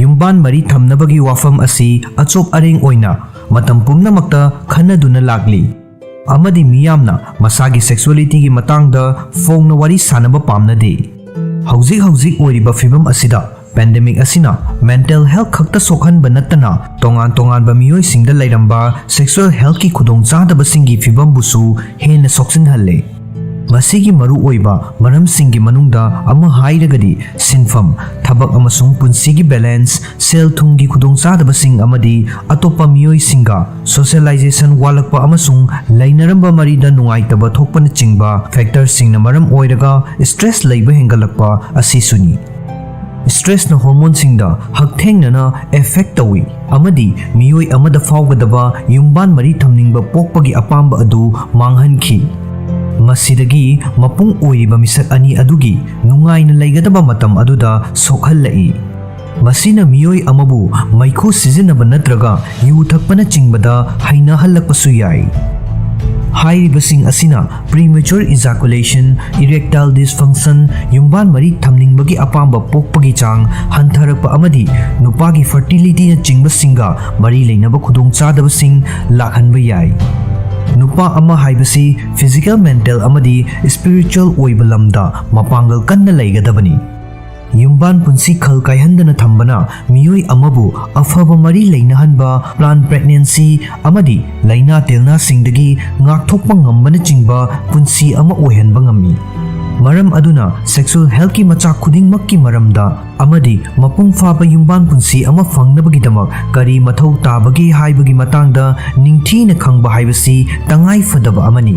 ꯌꯨꯝꯕꯥꯟ ꯃꯔꯤ ꯊꯝꯅꯕꯒꯤ ꯋꯥꯐꯝ ꯑꯁꯤ ꯑꯆꯣꯞ ꯑꯔꯦꯡ ꯑꯣꯏꯅ ꯃꯇꯝ ꯄꯨꯝꯅꯃꯛꯇ ꯈꯟꯅꯗꯨꯅ ꯂꯥꯛꯂꯤ, ꯑꯃꯗꯤ ꯃꯤꯌꯥꯝꯅ ꯃꯁꯥꯒꯤ sexuality ꯒꯤ ꯃꯇꯥꯡꯗ ꯐꯣꯡꯅ ꯋꯥꯔꯤ ꯁꯥꯅꯕ ꯄꯥꯝꯅꯗꯦ꯫ ꯍꯧꯖꯤꯛ ꯍꯧꯖꯤꯛ ꯑꯣꯏꯔꯤꯕ ꯐꯤꯚꯝ ꯑꯁꯤꯗ pandemic ꯑꯁꯤꯅ mental health ꯈꯛꯇ ꯁꯣꯛꯍꯟꯕ ꯅꯠꯇꯅ ꯇꯣꯉꯥꯟ ꯇꯣꯉꯥꯟꯕ ꯃꯤꯑꯣꯏꯁꯤꯡꯗ ꯂꯩꯔꯝꯕ sexual health ꯀꯤ ꯈꯨꯗꯣꯡꯆꯥꯗꯕꯁꯤꯡꯒꯤ ꯐꯤꯚꯝꯕꯨꯁꯨ ꯍꯦꯟꯅ ꯁꯣꯛꯆꯤꯟꯍꯜꯂꯦ꯫ ꯃꯁꯤꯒꯤ ꯃꯔꯨꯑꯣꯏꯕ ꯃꯔꯝꯁꯤꯡꯒꯤ ꯃꯅꯨꯡꯗ ꯑꯃ ꯍꯥꯏꯔꯒꯗꯤ ꯁꯤꯟꯐꯝ, ꯊꯕꯛ ꯑꯃꯁꯨꯡ ꯄꯨꯟꯁꯤꯒꯤ balance, ꯁꯦꯜ ꯊꯨꯝꯒꯤ ꯈꯨꯗꯣꯡꯆꯥꯗꯕꯁꯤꯡ ꯑꯃꯗꯤ ꯑꯇꯣꯞꯄ ꯃꯤꯑꯣꯏꯁꯤꯡꯒ socialization ꯋꯥꯠꯂꯛꯄ ꯑꯃꯁꯨꯡ ꯂꯩꯅꯔꯝꯕ ꯃꯔꯤꯗ ꯅꯨꯡꯉꯥꯏꯇꯕ ꯊꯣꯛꯄꯅꯆꯤꯡꯕ factor ꯁꯤꯡꯅ ꯃꯔꯝ ꯑꯣꯏꯔꯒ stress ꯂꯩꯕ ꯍꯦꯟꯒꯠꯂꯛꯄ ꯑꯁꯤꯁꯨꯅꯤ꯫ Stress ꯅ hormone ꯁꯤꯡꯗ ꯍꯛꯊꯦꯡꯅꯅ effect ꯇꯧꯏ ꯑꯃꯗꯤ ꯃꯤꯑꯣꯏ ꯑꯃꯗ ꯐꯥꯎꯒꯗꯕ ꯌꯨꯝꯕꯥꯟ ꯃꯔꯤ ꯊꯝꯅꯤꯡꯕ ꯄꯣꯛꯄꯒꯤ ꯑꯄꯥꯝꯕ ꯑꯗꯨ ꯃꯥꯡꯍꯟꯈꯤ꯫ ꯃꯁꯤꯗꯒꯤ ꯃꯄꯨꯡ ꯑꯣꯏꯔꯤꯕ ꯃꯤꯁꯛ ꯑꯅꯤ ꯑꯗꯨꯒꯤ ꯅꯨꯡꯉꯥꯏꯅ ꯂꯩꯒꯗꯕ ꯃꯇꯝ ꯑꯗꯨꯗ ꯁꯣꯛꯍꯜꯂꯛꯏ꯫ ꯃꯁꯤꯅ ꯃꯤꯑꯣꯏ ꯑꯃꯕꯨ ꯃꯩꯈꯨ ꯁꯤꯖꯤꯟꯅꯕ ꯅꯠꯇ꯭ꯔꯒ ꯌꯨ ꯊꯛꯄꯅꯆꯤꯡꯕꯗ ꯍꯩꯅꯍꯜꯂꯛꯄꯁꯨ ꯌꯥꯏ꯫ ꯍꯥꯏꯔꯤꯕꯁꯤꯡ ꯑꯁꯤꯅ premature ejaculation, erectile dysfunction, ꯌꯨꯝꯕꯥꯟ ꯃꯔꯤ ꯊꯝꯅꯤꯡꯕꯒꯤ ꯑꯄꯥꯝꯕ ꯄꯣꯛꯄꯒꯤ ꯆꯥꯡ ꯍꯟꯊꯔꯛꯄ ꯑꯃꯗꯤ ꯅꯨꯄꯥꯒꯤ fertility ꯅꯆꯤꯡꯕꯁꯤꯡꯒ ꯃꯔꯤ ꯂꯩꯅꯕ ꯈꯨꯗꯣꯡꯆꯥꯗꯕꯁꯤꯡ ꯂꯥꯛꯍꯟꯕ ꯌꯥꯏ꯫ ꯅꯨꯄꯥ ꯑꯃ ꯍꯥꯏꯕꯁꯤ physical, mental ꯑꯃꯗꯤ spiritual ꯑꯣꯏꯕ ꯂꯝꯗ ꯃꯄꯥꯡꯒꯜ ꯀꯟꯅ ꯂꯩꯒꯗꯕꯅꯤ꯫ ꯌꯨꯝꯕꯥꯟ ꯄꯨꯟꯁꯤ ꯈꯜ ꯀꯥꯏꯍꯟꯗꯅ ꯊꯝꯕꯅ ꯃꯤꯑꯣꯏ ꯑꯃꯕꯨ ꯑꯐꯕ ꯃꯔꯤ ꯂꯩꯅꯍꯟꯕ, planned pregnancy ꯑꯃꯗꯤ ꯂꯥꯏꯅꯥ ꯇꯤꯜꯅꯥꯁꯤꯡꯗꯒꯤ ꯉꯥꯛꯊꯣꯛꯄ ꯉꯝꯕꯅꯆꯤꯡꯕ ꯄꯨꯟꯁꯤ ꯑꯃ ꯑꯣꯏꯍꯟꯕ ꯉꯝꯃꯤ꯫ ꯃꯔꯝ ꯑꯗꯨꯅ sexual healthꯀꯤ ꯃꯆꯥꯛ ꯈꯨꯗꯤꯡꯃꯛꯀꯤ ꯃꯔꯝꯗ ꯑꯃꯗꯤ ꯃꯄꯨꯡ ꯐꯥꯕ ꯌꯨꯝꯕꯥꯟ ꯄꯨꯟꯁꯤ ꯑꯃ ꯐꯪꯅꯕꯒꯤꯗꯃꯛ ꯀꯔꯤ ꯃꯊꯧ ꯇꯥꯕꯒꯦ ꯍꯥꯏꯕꯒꯤ ꯃꯇꯥꯡꯗ ꯅꯤꯡꯊꯤꯅ ꯈꯪꯕ ꯍꯥꯏꯕꯁꯤ ꯇꯉꯥꯏ ꯐꯗꯕ ꯑꯃꯅꯤ꯫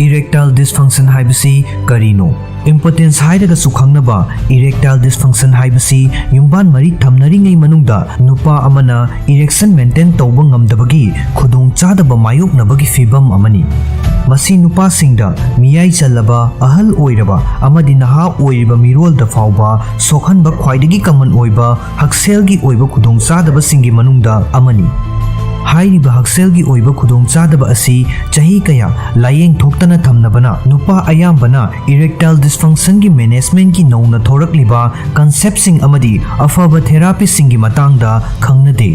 Erectile dysfunction ꯍꯥꯏꯕꯁꯤ ꯀꯔꯤꯅꯣ? Impotence ꯍꯥꯏꯔꯒꯁꯨ ꯈꯪꯅꯕ erectile dysfunction ꯍꯥꯏꯕꯁꯤ ꯌꯨꯝꯕꯥꯟ ꯃꯔꯤ ꯊꯝꯅꯔꯤꯉꯩ ꯃꯅꯨꯡꯗ ꯅꯨꯄꯥ ꯑꯃꯅ erection maintain ꯇꯧꯕ ꯉꯝꯗꯕꯒꯤ ꯈꯨꯗꯣꯡꯆꯥꯗꯕ ꯃꯥꯌꯣꯛꯅꯕꯒꯤ ꯐꯤꯚꯝ ꯑꯃꯅꯤ꯫ ꯃꯁꯤ ꯅꯨꯄꯥꯁꯤꯡꯗ, ꯃꯤꯌꯥꯏ ꯆꯜꯂꯕ, ꯑꯍꯜ ꯑꯣꯏꯔꯕ ꯑꯃꯗꯤ ꯅꯍꯥ ꯑꯣꯏꯔꯤꯕ ꯃꯤꯔꯣꯜꯗ ꯐꯥꯎꯕ ꯁꯣꯛꯍꯟꯕ ꯈ꯭ꯋꯥꯏꯗꯒꯤ common ꯑꯣꯏꯕ ꯍꯛꯁꯦꯜꯒꯤ ꯑꯣꯏꯕ ꯈꯨꯗꯣꯡꯆꯥꯗꯕꯁꯤꯡꯒꯤ ꯃꯅꯨꯡꯗ ꯑꯃꯅꯤ꯫ ꯍꯥꯏꯔꯤꯕ ꯍꯛꯁꯦꯜꯒꯤ ꯑꯣꯏꯕ ꯈꯨꯗꯣꯡꯆꯥꯗꯕ ꯑꯁꯤ ꯆꯍꯤ ꯀꯌꯥ ꯂꯥꯌꯦꯡ ꯊꯣꯛꯇꯅ ꯊꯝꯅꯕꯅ ꯅꯨꯄꯥ ꯑꯌꯥꯝꯕꯅ erectile dysfunctionꯒꯤ managementꯀꯤ ꯅꯧꯅ ꯊꯣꯔꯛꯂꯤꯕ conceptꯁꯤꯡ ꯑꯃꯗꯤ ꯑꯐꯕ therapyꯁꯤꯡꯒꯤ ꯃꯇꯥꯡꯗ ꯈꯪꯅꯗꯦ꯫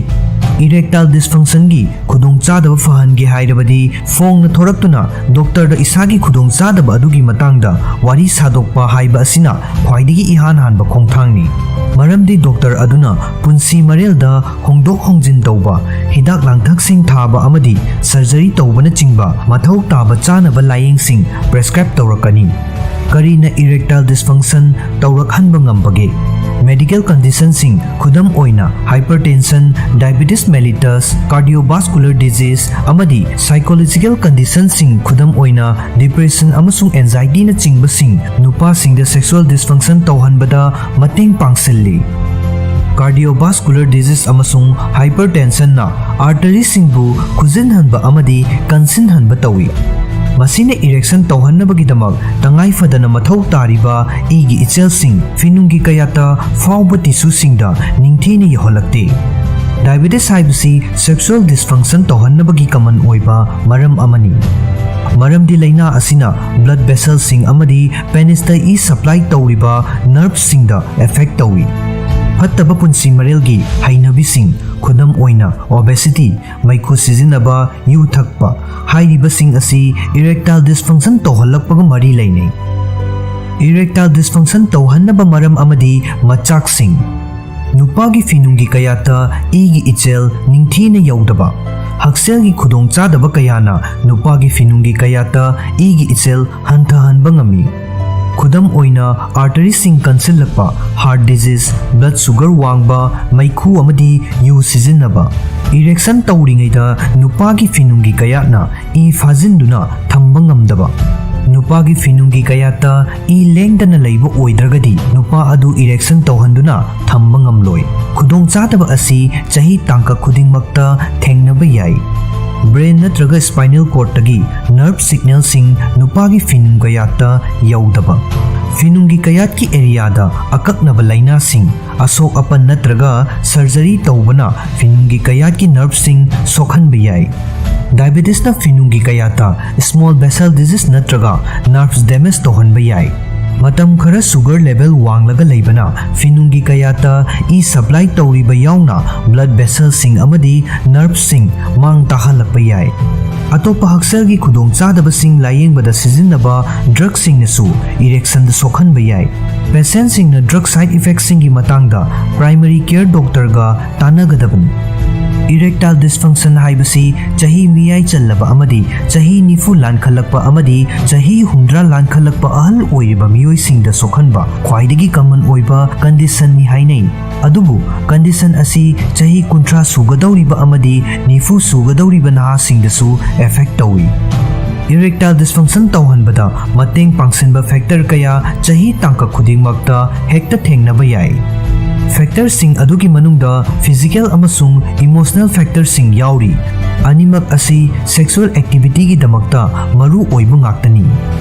Erectile dysfunctionꯒꯤ ꯈꯨꯗꯣꯡꯆꯥꯗꯕ ꯐꯍꯟꯒꯦ ꯍꯥꯏꯔꯕꯗꯤ ꯐꯣꯡꯅ ꯊꯣꯔꯛꯇꯨꯅ doctorꯗ ꯏꯁꯥꯒꯤ ꯈꯨꯗꯣꯡꯆꯥꯗꯕ ꯑꯗꯨꯒꯤ ꯃꯇꯥꯡꯗ ꯋꯥꯔꯤ ꯁꯥꯗꯣꯛꯄ ꯍꯥꯏꯕ ꯑꯁꯤꯅ ꯈ꯭ꯋꯥꯏꯗꯒꯤ ꯏꯍꯥꯟ ꯍꯥꯟꯕ ꯈꯣꯡꯊꯥꯡꯅꯤ꯫ ꯃꯔꯝꯗꯤ doctor ꯑꯗꯨꯅ ꯄꯨꯟꯁꯤ ꯃꯔꯦꯜꯗ ꯍꯣꯡꯗꯣꯛ ꯍꯣꯡꯖꯤꯟ ꯇꯧꯕ, ꯍꯤꯗꯥꯛ ꯂꯥꯡꯊꯛꯁꯤꯡ ꯊꯥꯕ ꯑꯃꯗꯤ surgery ꯇꯧꯕꯅꯆꯤꯡꯕ ꯃꯊꯧ ꯇꯥꯕ ꯆꯥꯅꯕ ꯂꯥꯌꯦꯡꯁꯤꯡ prescribe ꯇꯧꯔꯛꯀꯅꯤ꯫ ꯀꯔꯤꯅ erectile dysfunction ꯇꯧꯔꯛꯍꯟꯕ ꯉꯝꯕꯒꯦ? Medical conditionꯁꯤꯡ, ꯈꯨꯗꯝ ꯑꯣꯏꯅ hypertension, diabetes mellitus, cardiovascular disease ꯑꯃꯗꯤ psychological conditionꯁꯤꯡ, ꯈꯨꯗꯝ ꯑꯣꯏꯅ depression ꯑꯃꯁꯨꯡ anxietyꯅꯆꯤꯡꯕꯁꯤꯡ, ꯅꯨꯄꯥꯁꯤꯡꯗ sexual dysfunction ꯇꯧꯍꯟꯕꯗ ꯃꯇꯦꯡ ꯄꯥꯡꯁꯤꯜꯂꯤ꯫ Cardiovascular disease ꯑꯃꯁꯨꯡ hypertensionꯅ arteryꯁꯤꯡꯕꯨ ꯈꯨꯖꯤꯟꯍꯟꯕ ꯑꯃꯗꯤ ꯀꯟꯁꯤꯟꯍꯟꯕ ꯇꯧꯏ꯫ ꯃꯁꯤꯅ erection ꯇꯧꯍꯟꯅꯕꯒꯤꯗꯃꯛ ꯇꯉꯥꯏ ꯐꯗꯅ ꯃꯊꯧ ꯇꯥꯔꯤꯕ ꯏꯒꯤ ꯏꯆꯦꯜꯁꯤꯡ ꯐꯤꯅꯨꯡꯒꯤ ꯀꯌꯥꯠꯇ ꯐꯥꯎꯕ tissueꯁꯤꯡꯗ ꯅꯤꯡꯊꯤꯅ ꯌꯧꯍꯜꯂꯛꯇꯦ꯫ Diabetes ꯍꯥꯏꯕꯁꯤ sexual dysfunction ꯇꯧꯍꯟꯅꯕꯒꯤ common ꯑꯣꯏꯕ ꯃꯔꯝ ꯑꯃꯅꯤ꯫ ꯃꯔꯝꯗꯤ ꯂꯥꯏꯅꯥ ꯑꯁꯤꯅ blood vesselꯁꯤꯡ ꯑꯃꯗꯤ penisꯇ ꯏ supply ꯇꯧꯔꯤꯕ nerveꯁꯤꯡꯗ affect ꯇꯧꯏ꯫ ꯐꯠꯇꯕ ꯄꯨꯟꯁꯤ ꯃꯔꯦꯜꯒꯤ ꯍꯩꯅꯕꯤꯁꯤꯡ, ꯈꯨꯗꯝ ꯑꯣꯏꯅ obesity, ꯃꯩꯈꯨ ꯁꯤꯖꯤꯟꯅꯕ, ꯌꯨ ꯊꯛꯄ ꯍꯥꯏꯔꯤꯕꯁꯤꯡ ꯑꯁꯤ erectile dysfunction ꯇꯧꯍꯜꯂꯛꯄꯒ ꯃꯔꯤ ꯂꯩꯅꯩ꯫ Erectile dysfunction ꯇꯧꯍꯟꯅꯕ ꯃꯔꯝ ꯑꯃꯗꯤ ꯃꯆꯥꯛꯁꯤꯡ꯫ ꯅꯨꯄꯥꯒꯤ ꯐꯤꯅꯨꯡꯒꯤ ꯀꯌꯥꯠꯇ ꯏꯒꯤ ꯏꯆꯦꯜ ꯅꯤꯡꯊꯤꯅ ꯌꯧꯗꯕ꯫ ꯍꯛꯁꯦꯜꯒꯤ ꯈꯨꯗꯣꯡꯆꯥꯗꯕ ꯀꯌꯥꯅ ꯅꯨꯄꯥꯒꯤ ꯐꯤꯅꯨꯡꯒꯤ ꯀꯌꯥꯠꯇ ꯏꯒꯤ ꯏꯆꯦꯜ ꯍꯟꯊꯍꯟꯕ ꯉꯝꯃꯤ꯫ ꯈꯨꯗꯝ ꯑꯣꯏꯅ, ꯑꯥꯔꯇꯔꯤꯁꯤꯡ ꯀꯟꯁꯤꯜꯂꯛꯄ, heart disease, blood sugar ꯋꯥꯡꯕ, ꯃꯩꯈꯨ ꯑꯃꯗꯤ ꯌꯨ ꯁꯤꯖꯤꯟꯅꯕ꯫ Erection ꯇꯧꯔꯤꯉꯩꯗ ꯅꯨꯄꯥꯒꯤ ꯐꯤꯅꯨꯡꯒꯤ ꯀꯌꯥꯠꯅ ꯏ ꯐꯥꯖꯤꯟꯗꯨꯅ ꯊꯝꯕ ꯉꯝꯗꯕ꯫ ꯅꯨꯄꯥꯒꯤ ꯐꯤꯅꯨꯡꯒꯤ ꯀꯌꯥꯠꯇ ꯏ ꯂꯦꯡꯗꯅ ꯂꯩꯕ ꯑꯣꯏꯗ꯭ꯔꯒꯗꯤ ꯅꯨꯄꯥ ꯑꯗꯨ erection ꯇꯧꯍꯟꯗꯨꯅ ꯊꯝꯕ ꯉꯝꯂꯣꯏ꯫ ꯈꯨꯗꯣꯡꯆꯥꯗꯕ ꯑꯁꯤ ꯆꯍꯤ ꯇꯥꯡꯀꯛ ꯈꯨꯗꯤꯡꯃꯛꯇ ꯊꯦꯡꯅꯕ ꯌꯥꯏ꯫ Brain ꯅꯠꯇ꯭ꯔꯒ spinal cordꯇꯒꯤ nerve signalꯁꯤꯡ ꯅꯨꯄꯥꯒꯤ ꯐꯤꯅꯨꯡ ꯀꯌꯥꯠꯇ ꯌꯧꯗꯕ꯫ ꯐꯤꯅꯨꯡꯒꯤ ꯀꯌꯥꯠꯀꯤ areaꯗ ꯑꯀꯛꯅꯕ ꯂꯥꯏꯅꯥꯁꯤꯡ, ꯑꯁꯣꯛ ꯑꯄꯟ ꯅꯠꯇ꯭ꯔꯒ surgery ꯇꯧꯕꯅ ꯐꯤꯅꯨꯡꯒꯤ ꯀꯌꯥꯠꯀꯤ nerveꯁꯤꯡ ꯁꯣꯛꯍꯟꯕ ꯌꯥꯏ꯫ Diabetesꯅ ꯐꯤꯅꯨꯡꯒꯤ ꯀꯌꯥꯠꯇ small vessel disease ꯅꯠꯇ꯭ꯔꯒ nerves damage ꯇꯧꯍꯟꯕ ꯌꯥꯏ꯫ ꯃꯇꯝ ꯈꯔ sugar level ꯋꯥꯡꯂꯒ ꯂꯩꯕꯅ ꯐꯤꯅꯨꯡꯒꯤ ꯀꯌꯥꯠꯇ ꯏ supply ꯇꯧꯔꯤꯕ ꯌꯥꯎꯅ blood vesselꯁꯤꯡ ꯑꯃꯗꯤ nerveꯁꯤꯡ ꯃꯥꯡ ꯇꯥꯍꯜꯂꯛꯄ ꯌꯥꯏ꯫ ꯑꯇꯣꯞꯄ ꯍꯛꯁꯦꯜꯒꯤ ꯈꯨꯗꯣꯡꯆꯥꯗꯕꯁꯤꯡ ꯂꯥꯌꯦꯡꯕꯗ ꯁꯤꯖꯤꯟꯅꯕ drugꯁꯤꯡꯅꯁꯨ erectionꯗ ꯁꯣꯛꯍꯟꯕ ꯌꯥꯏ꯫ Patientꯁꯤꯡꯅ drug side effectꯁꯤꯡꯒꯤ ꯃꯇꯥꯡꯗ primary care doctorꯒ ꯇꯥꯟꯅꯒꯗꯕꯅꯤ꯫ Erectile dysfunction ꯍꯥꯏꯕꯁꯤ ꯆꯍꯤ ꯃꯤꯌꯥꯏ ꯆꯜꯂꯕ ꯑꯃꯗꯤ ꯆꯍꯤ ꯅꯤꯐꯨ ꯂꯥꯟꯈꯠꯂꯛꯄ ꯑꯃꯗꯤ ꯆꯍꯤ ꯍꯨꯝꯗ꯭ꯔꯥ ꯂꯥꯟꯈꯠꯂꯛꯄ ꯑꯍꯜ ꯑꯣꯏꯔꯤꯕ ꯃꯤꯑꯣꯏꯁꯤꯡꯗ ꯁꯣꯛꯍꯟꯕ ꯈ꯭ꯋꯥꯏꯗꯒꯤ common ꯑꯣꯏꯕ conditionꯅꯤ ꯍꯥꯏꯅꯩ꯫ ꯑꯗꯨꯕꯨ condition ꯑꯁꯤ ꯆꯍꯤ ꯀꯨꯟꯊ꯭ꯔꯥ ꯁꯨꯒꯗꯧꯔꯤꯕ ꯑꯃꯗꯤ ꯅꯤꯐꯨ ꯁꯨꯒꯗꯧꯔꯤꯕ ꯅꯍꯥꯁꯤꯡꯗꯁꯨ affect ꯇꯧꯏ꯫ Erectile dysfunction ꯇꯧꯍꯟꯕꯗ ꯃꯇꯦꯡ ꯄꯥꯡꯁꯤꯟꯕ factor ꯀꯌꯥ ꯆꯍꯤ ꯇꯥꯡꯀꯛ ꯈꯨꯗꯤꯡꯃꯛꯇ ꯍꯦꯛꯇ ꯊꯦꯡꯅꯕ ꯌꯥꯏ꯫ Factorꯁꯤꯡ ꯑꯗꯨꯒꯤ ꯃꯅꯨꯡꯗ physical ꯑꯃꯁꯨꯡ emotional factorꯁꯤꯡ ꯌꯥꯎꯔꯤ꯫ ꯑꯅꯤꯃꯛ ꯑꯁꯤ sexual activityꯒꯤꯗꯃꯛꯇ ꯃꯔꯨ ꯑꯣꯏꯕ ꯉꯥꯛꯇꯅꯤ꯫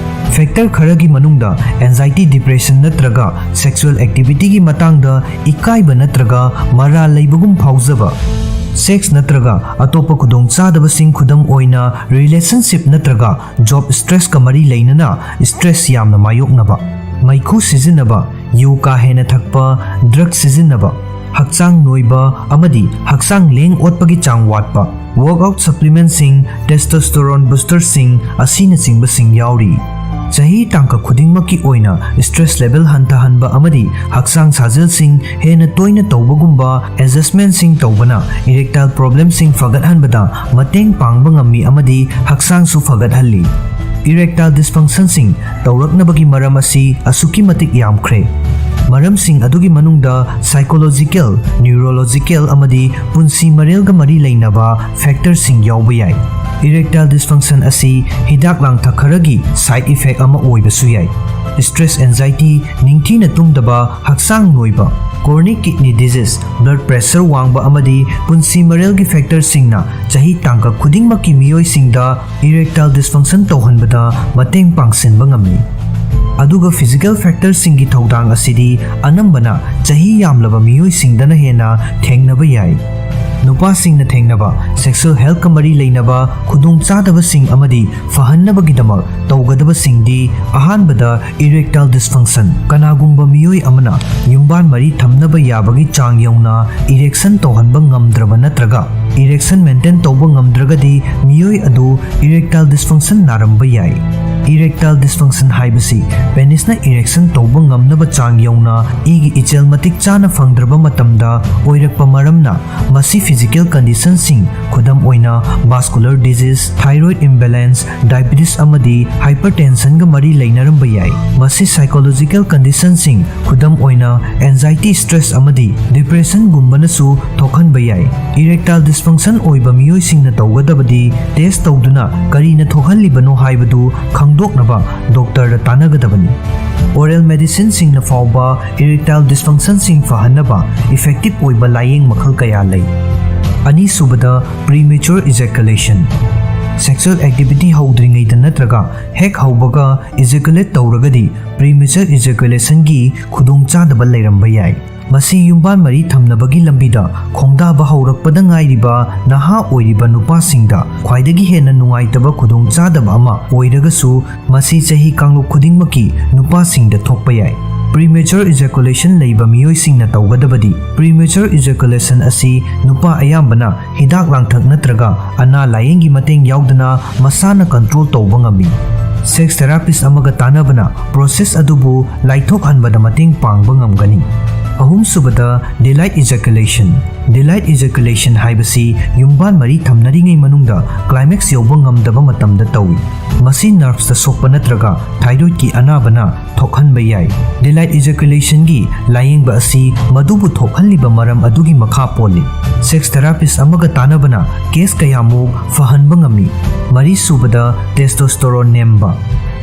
Factor ꯈꯔꯒꯤ ꯃꯅꯨꯡꯗ anxiety, depression ꯅꯠꯇ꯭ꯔꯒ sexual activityꯒꯤ ꯃꯇꯥꯡꯗ ꯏꯀꯥꯏꯕ ꯅꯠꯇ꯭ꯔꯒ ꯃꯔꯥꯜ ꯂꯩꯕꯒꯨꯝ ꯐꯥꯎꯖꯕ, sex ꯅꯠꯇ꯭ꯔꯒ ꯑꯇꯣꯞꯄ ꯈꯨꯗꯣꯡꯆꯥꯗꯕꯁꯤꯡ, ꯈꯨꯗꯝ ꯑꯣꯏꯅ relationship ꯅꯠꯇ꯭ꯔꯒ job stressꯀ ꯃꯔꯤ ꯂꯩꯅꯅ stress ꯌꯥꯝꯅ ꯃꯥꯌꯣꯛꯅꯕ, ꯃꯩꯈꯨ ꯁꯤꯖꯤꯟꯅꯕ, ꯌꯨ ꯀꯥ ꯍꯦꯟꯅ ꯊꯛꯄ, drug ꯁꯤꯖꯤꯟꯅꯕ, ꯍꯛꯆꯥꯡ ꯅꯣꯏꯕ ꯑꯃꯗꯤ ꯍꯛꯆꯥꯡ ꯂꯦꯡ ꯑꯣꯠꯄꯒꯤ ꯆꯥꯡ ꯋꯥꯠꯄ, workout supplementꯁꯤꯡ, testosterone boosterꯁꯤꯡ ꯑꯁꯤꯅꯆꯤꯡꯕꯁꯤꯡ ꯌꯥꯎꯔꯤ꯫ ꯆꯍꯤ ꯇꯥꯡꯀꯛ ꯈꯨꯗꯤꯡꯃꯛꯀꯤ ꯑꯣꯏꯅ stress level ꯍꯟꯊꯍꯟꯕ ꯑꯃꯗꯤ ꯍꯛꯆꯥꯡ ꯁꯥꯖꯦꯜꯁꯤꯡ ꯍꯦꯟꯅ ꯇꯣꯏꯅ ꯇꯧꯕꯒꯨꯝꯕ adjustmentꯁꯤꯡ ꯇꯧꯕꯅ erectile problemꯁꯤꯡ ꯐꯒꯠꯍꯟꯕꯗ ꯃꯇꯦꯡ ꯄꯥꯡꯕ ꯉꯝꯃꯤ ꯑꯃꯗꯤ ꯍꯛꯆꯥꯡꯁꯨ ꯐꯒꯠꯍꯜꯂꯤ꯫ Erectile dysfunctionꯁꯤꯡ ꯇꯧꯔꯛꯅꯕꯒꯤ ꯃꯔꯝ ꯑꯁꯤ ꯑꯁꯨꯛꯀꯤ ꯃꯇꯤꯛ ꯌꯥꯝꯈ꯭ꯔꯦ꯫ ꯃꯔꯝꯁꯤꯡ ꯑꯗꯨꯒꯤ ꯃꯅꯨꯡꯗ psychological, neurological ꯑꯃꯗꯤ ꯄꯨꯟꯁꯤ ꯃꯔꯦꯜꯒ ꯃꯔꯤ ꯂꯩꯅꯕ factorꯁꯤꯡ ꯌꯥꯎꯕ ꯌꯥꯏ꯫ Erectile dysfunction ꯑꯁꯤ ꯍꯤꯗꯥꯛ ꯂꯥꯡꯊꯛ ꯈꯔꯒꯤ side effect ꯑꯃ ꯑꯣꯏꯕꯁꯨ ꯌꯥꯏ꯫ Stress, anxiety, ꯅꯤꯡꯊꯤꯅ ꯇꯨꯝꯗꯕ, ꯍꯛꯆꯥꯡ ꯅꯣꯏꯕ, chronic kidney disease, blood pressure ꯋꯥꯡꯕ ꯑꯃꯗꯤ ꯄꯨꯟꯁꯤ ꯃꯔꯦꯜꯒꯤ factorꯁꯤꯡꯅ ꯆꯍꯤ ꯇꯥꯡꯀꯛ ꯈꯨꯗꯤꯡꯃꯛꯀꯤ ꯃꯤꯑꯣꯏꯁꯤꯡꯗ erectile dysfunction ꯇꯧꯍꯟꯕꯗ ꯃꯇꯦꯡ ꯄꯥꯡꯁꯤꯟꯕ ꯉꯝꯃꯤ꯫ ꯑꯗꯨꯒ physical factorꯁꯤꯡꯒꯤ ꯊꯧꯗꯥꯡ ꯑꯁꯤꯗꯤ ꯑꯅꯝꯕꯅ ꯆꯍꯤ ꯌꯥꯝꯂꯕ ꯃꯤꯑꯣꯏꯁꯤꯡꯗꯅ ꯍꯦꯟꯅ ꯊꯦꯡꯅꯕ ꯌꯥꯏ꯫ ꯅꯨꯄꯥꯁꯤꯡꯅ ꯊꯦꯡꯅꯕ sexual healthꯀ ꯃꯔꯤ ꯂꯩꯅꯕ ꯈꯨꯗꯣꯡꯆꯥꯗꯕꯁꯤꯡ ꯑꯃꯗꯤ ꯐꯍꯟꯅꯕꯒꯤꯗꯃꯛ ꯇꯧꯒꯗꯕꯁꯤꯡꯗꯤ, ꯑꯍꯥꯟꯕꯗ, erectile dysfunction꯫ ꯀꯅꯥꯒꯨꯝꯕ ꯃꯤꯑꯣꯏ ꯑꯃꯅ ꯌꯨꯝꯕꯥꯟ ꯃꯔꯤ ꯊꯝꯅꯕ ꯌꯥꯕꯒꯤ ꯆꯥꯡ ꯌꯧꯅ erection ꯇꯧꯍꯟꯕ ꯉꯝꯗ꯭ꯔꯕ ꯅꯠꯇ꯭ꯔꯒ erection maintain ꯇꯧꯕ ꯉꯝꯗ꯭ꯔꯒꯗꯤ ꯃꯤꯑꯣꯏ ꯑꯗꯨ erectile dysfunction ꯅꯥꯔꯝꯕ ꯌꯥꯏ꯫ Erectile dysfunction ꯍꯥꯏꯕꯁꯤ penisꯅ erection ꯇꯧꯕ ꯉꯝꯅꯕ ꯆꯥꯡ ꯌꯧꯅ ꯏꯒꯤ ꯏꯆꯦꯜ ꯃꯇꯤꯛ ꯆꯥꯅ ꯐꯪꯗ꯭ꯔꯕ ꯃꯇꯝꯗ ꯑꯣꯏꯔꯛꯄ ꯃꯔꯝꯅ ꯃꯁꯤ physical conditionꯁꯤꯡ, ꯈꯨꯗꯝ ꯑꯣꯏꯅ vascular disease, thyroid imbalance, diabetes ꯑꯃꯗꯤ hypertensionꯒ ꯃꯔꯤ ꯂꯩꯅꯔꯝꯕ ꯌꯥꯏ꯫ ꯃꯁꯤ psychological conditionꯁꯤꯡ, ꯈꯨꯗꯝ ꯑꯣꯏꯅ anxiety, stress ꯑꯃꯗꯤ depressionꯒꯨꯝꯕꯅꯁꯨ ꯊꯣꯛꯍꯟꯕ ꯌꯥꯏ꯫ Erectile dysfunction ꯑꯣꯏꯕ ꯃꯤꯑꯣꯏꯁꯤꯡꯅ ꯇꯧꯒꯗꯕꯗꯤ test ꯇꯧꯗꯨꯅ ꯀꯔꯤꯅ ꯊꯣꯛꯍꯜꯂꯤꯕꯅꯣ ꯍꯥꯏꯕꯗꯨ ꯈꯪꯗꯣꯛꯅꯕ doctorꯗ ꯇꯥꯟꯅꯒꯗꯕꯅꯤ꯫ Oral medicineꯁꯤꯡꯅ ꯐꯥꯎꯕ erectile dysfunctionꯁꯤꯡ ꯐꯍꯟꯅꯕ effective ꯑꯣꯏꯕ ꯂꯥꯌꯦꯡ ꯃꯈꯜ ꯀꯌꯥ ꯂꯩ꯫ ꯑꯅꯤꯁꯨꯕꯗ, premature ejaculation꯫ Sexual activity ꯍꯧꯗ꯭ꯔꯤꯉꯩꯗ ꯅꯠꯇ꯭ꯔꯒ ꯍꯦꯛ ꯍꯧꯕꯒ ejaculate ꯇꯧꯔꯒꯗꯤ premature ejaculationꯒꯤ ꯈꯨꯗꯣꯡꯆꯥꯗꯕ ꯂꯩꯔꯝꯕ ꯌꯥꯏ꯫ ꯃꯁꯤ ꯌꯨꯝꯕꯥꯟ ꯃꯔꯤ ꯊꯝꯅꯕꯒꯤ ꯂꯝꯕꯤꯗ ꯈꯣꯡꯗꯥꯕ ꯍꯧꯔꯛꯄꯗ ꯉꯥꯏꯔꯤꯕ ꯅꯍꯥ ꯑꯣꯏꯔꯤꯕ ꯅꯨꯄꯥꯁꯤꯡꯗ ꯈ꯭ꯋꯥꯏꯗꯒꯤ ꯍꯦꯟꯅ ꯅꯨꯡꯉꯥꯏꯇꯕ ꯈꯨꯗꯣꯡꯆꯥꯗꯕ ꯑꯃ ꯑꯣꯏꯔꯒꯁꯨ, ꯃꯁꯤ ꯆꯍꯤ ꯀꯥꯡꯂꯨꯞ ꯈꯨꯗꯤꯡꯃꯛꯀꯤ ꯅꯨꯄꯥꯁꯤꯡꯗ ꯊꯣꯛꯄ ꯌꯥꯏ꯫ Premature ejaculation ꯂꯩꯕ ꯃꯤꯑꯣꯏꯁꯤꯡꯅ ꯇꯧꯒꯗꯕꯗꯤ, premature ejaculation ꯑꯁꯤ ꯅꯨꯄꯥ ꯑꯌꯥꯝꯕꯅ ꯍꯤꯗꯥꯛ ꯂꯥꯡꯊꯛ ꯅꯠꯇ꯭ꯔꯒ ꯑꯅꯥ ꯂꯥꯌꯦꯡꯒꯤ ꯃꯇꯦꯡ ꯌꯥꯎꯗꯅ ꯃꯁꯥꯅ control ꯇꯧꯕ ꯉꯝꯃꯤ꯫ Sex therapist ꯑꯃꯒ ꯇꯥꯟꯅꯕꯅ process ꯑꯗꯨꯕꯨ ꯂꯥꯏꯊꯣꯛꯍꯟꯕꯗ ꯃꯇꯦꯡ ꯄꯥꯡꯕ ꯉꯝꯒꯅꯤ꯫ ꯑꯍꯨꯝꯁꯨꯕꯗ, delayed ejaculation꯫ Delayed ejaculation ꯍꯥꯏꯕꯁꯤ ꯌꯨꯝꯕꯥꯟ ꯃꯔꯤ ꯊꯝꯅꯔꯤꯉꯩ ꯃꯅꯨꯡꯗ climax ꯌꯧꯕ ꯉꯝꯗꯕ ꯃꯇꯝꯗ ꯇꯧꯏ꯫ ꯃꯁꯤ nervesꯇ ꯁꯣꯛꯄ ꯅꯠꯇ꯭ꯔꯒ thyroidꯀꯤ ꯑꯅꯥꯕꯅ ꯊꯣꯛꯍꯟꯕ ꯌꯥꯏ꯫ Delayed ejaculationꯒꯤ ꯂꯥꯌꯦꯡꯕ ꯑꯁꯤ ꯃꯗꯨꯕꯨ ꯊꯣꯛꯍꯜꯂꯤꯕ ꯃꯔꯝ ꯑꯗꯨꯒꯤ ꯃꯈꯥ ꯄꯣꯜꯂꯤ꯫ Sex therapist ꯑꯃꯒ ꯇꯥꯟꯅꯕꯅ case ꯀꯌꯥꯃꯨꯛ ꯐꯍꯟꯕ ꯉꯝꯃꯤ꯫ ꯃꯔꯤꯁꯨꯕꯗ, testosterone ꯅꯦꯝꯕ꯫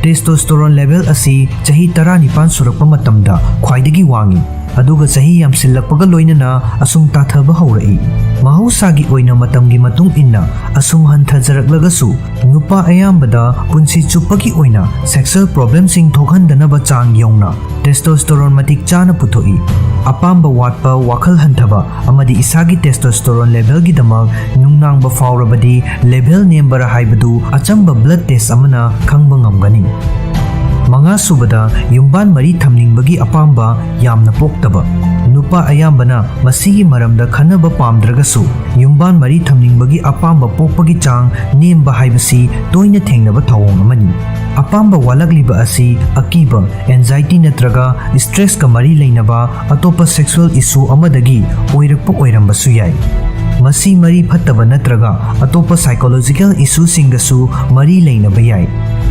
Testosterone level ꯑꯁꯤ ꯆꯍꯤ ꯇꯔꯥꯅꯤꯄꯥꯟ ꯁꯨꯔꯛꯄ ꯃꯇꯝꯗ ꯈ꯭ꯋꯥꯏꯗꯒꯤ ꯋꯥꯡꯏ, ꯑꯗꯨꯒ ꯆꯍꯤ ꯌꯥꯝꯁꯤꯜꯂꯛꯄꯒ ꯂꯣꯏꯅꯅ ꯑꯁꯨꯝ ꯇꯥꯊꯕ ꯍꯧꯔꯛꯏ꯫ ꯃꯍꯧꯁꯥꯒꯤ ꯑꯣꯏꯅ ꯃꯇꯝꯒꯤ ꯃꯇꯨꯡ ꯏꯟꯅ ꯑꯁꯨꯝ ꯍꯟꯊꯖꯔꯛꯂꯒꯁꯨ, ꯅꯨꯄꯥ ꯑꯌꯥꯝꯕꯗ ꯄꯨꯟꯁꯤ ꯆꯨꯞꯄꯒꯤ ꯑꯣꯏꯅ sexual problemꯁꯤꯡ ꯊꯣꯛꯍꯟꯗꯅꯕ ꯆꯥꯡ ꯌꯧꯅ testosterone ꯃꯇꯤꯛ ꯆꯥꯅ ꯄꯨꯊꯣꯛꯏ꯫ ꯑꯄꯥꯝꯕ ꯋꯥꯠꯄ, ꯋꯥꯈꯜ ꯍꯟꯊꯕ ꯑꯃꯗꯤ ꯏꯁꯥꯒꯤ testosterone levelꯒꯤꯗꯃꯛ ꯅꯨꯡꯅꯥꯡꯕ ꯐꯥꯎꯔꯕꯗꯤ level ꯅꯦꯝꯕꯔ ꯍꯥꯏꯕꯗꯨ ꯑꯆꯝꯕ blood test ꯑꯃꯅ ꯈꯪꯕ ꯉꯝꯒꯅꯤ꯫ ꯃꯉꯥꯁꯨꯕꯗ, ꯌꯨꯝꯕꯥꯟ ꯃꯔꯤ ꯊꯝꯅꯤꯡꯕꯒꯤ ꯑꯄꯥꯝꯕ ꯌꯥꯝꯅ ꯄꯣꯛꯇꯕ꯫ ꯅꯨꯄꯥ ꯑꯌꯥꯝꯕꯅ ꯃꯁꯤꯒꯤ ꯃꯔꯝꯗ ꯈꯟꯅꯕ ꯄꯥꯝꯗ꯭ꯔꯒꯁꯨ, ꯌꯨꯝꯕꯥꯟ ꯃꯔꯤ ꯊꯝꯅꯤꯡꯕꯒꯤ ꯑꯄꯥꯝꯕ ꯄꯣꯛꯄꯒꯤ ꯆꯥꯡ ꯅꯦꯝꯕ ꯍꯥꯏꯕꯁꯤ ꯇꯣꯏꯅ ꯊꯦꯡꯅꯕ ꯊꯧꯑꯣꯡ ꯑꯃꯅꯤ꯫ ꯑꯄꯥꯝꯕ ꯋꯥꯠꯂꯛꯂꯤꯕ ꯑꯁꯤ ꯑꯀꯤꯕ, anxiety ꯅꯠꯇ꯭ꯔꯒ stressꯀ ꯃꯔꯤ ꯂꯩꯅꯕ ꯑꯇꯣꯞꯄ sexual issue ꯑꯃꯗꯒꯤ ꯑꯣꯏꯔꯛꯄ ꯑꯣꯏꯔꯝꯕꯁꯨ ꯌꯥꯏ꯫ ꯃꯁꯤ ꯃꯔꯤ ꯐꯠꯇꯕ ꯅꯠꯇ꯭ꯔꯒ ꯑꯇꯣꯞꯄ psychological issueꯁꯤꯡꯒꯁꯨ ꯃꯔꯤ ꯂꯩꯅꯕ ꯌꯥꯏ꯫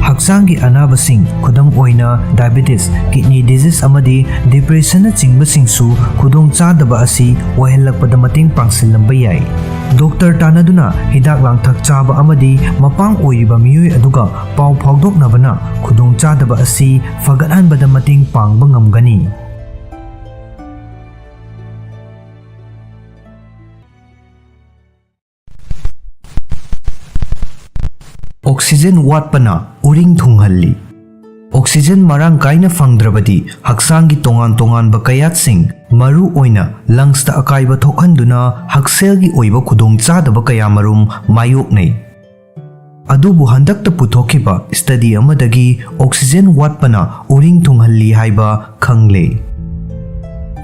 ꯍꯛꯆꯥꯡꯒꯤ ꯑꯅꯥꯕꯁꯤꯡ, ꯈꯨꯗꯝ ꯑꯣꯏꯅ diabetes, kidney disease ꯑꯃꯗꯤ depressionꯅꯆꯤꯡꯕꯁꯤꯡꯁꯨ ꯈꯨꯗꯣꯡꯆꯥꯗꯕ ꯑꯁꯤ ꯑꯣꯏꯍꯜꯂꯛꯄꯗ ꯃꯇꯦꯡ ꯄꯥꯡꯁꯤꯜꯂꯝꯕ ꯌꯥꯏ꯫ ꯗꯣꯛꯇꯔ ꯇꯥꯟꯅꯗꯨꯅ ꯍꯤꯗꯥꯛ ꯂꯥꯡꯊꯛ ꯆꯥꯕ ꯑꯃꯗꯤ ꯃꯄꯥꯡ ꯑꯣꯏꯔꯤꯕ ꯃꯤꯑꯣꯏ ꯑꯗꯨꯒ ꯄꯥꯎ ꯐꯥꯎꯗꯣꯛꯅꯕꯅ ꯈꯨꯗꯣꯡꯆꯥꯗꯕ ꯑꯁꯤ ꯐꯒꯠꯍꯟꯕꯗ ꯃꯇꯦꯡ ꯄꯥꯡꯕ ꯉꯝꯒꯅꯤ꯫ Oxygen ꯋꯥꯠꯄꯅ ꯎꯔꯤꯡ ꯊꯨꯡꯍꯜꯂꯤ꯫ Oxygen ꯃꯔꯥꯡ ꯀꯥꯏꯅ ꯐꯪꯗ꯭ꯔꯕꯗꯤ ꯍꯛꯆꯥꯡꯒꯤ ꯇꯣꯉꯥꯟ ꯇꯣꯉꯥꯟꯕ ꯀꯌꯥꯠꯁꯤꯡ, ꯃꯔꯨ ꯑꯣꯏꯅ lungsꯇ ꯑꯀꯥꯏꯕ ꯊꯣꯛꯍꯟꯗꯨꯅ ꯍꯛꯁꯦꯜꯒꯤ ꯑꯣꯏꯕ ꯈꯨꯗꯣꯡꯆꯥꯗꯕ ꯀꯌꯥꯃꯔꯨꯝ ꯃꯥꯌꯣꯛꯅꯩ꯫ ꯑꯗꯨꯕꯨ ꯍꯟꯗꯛꯇ ꯄꯨꯊꯣꯛꯈꯤꯕ study ꯑꯃꯗꯒꯤ oxygen ꯋꯥꯠꯄꯅ ꯎꯔꯤꯡ ꯊꯨꯡꯍꯜꯂꯤ ꯍꯥꯏꯕ ꯈꯪꯂꯦ꯫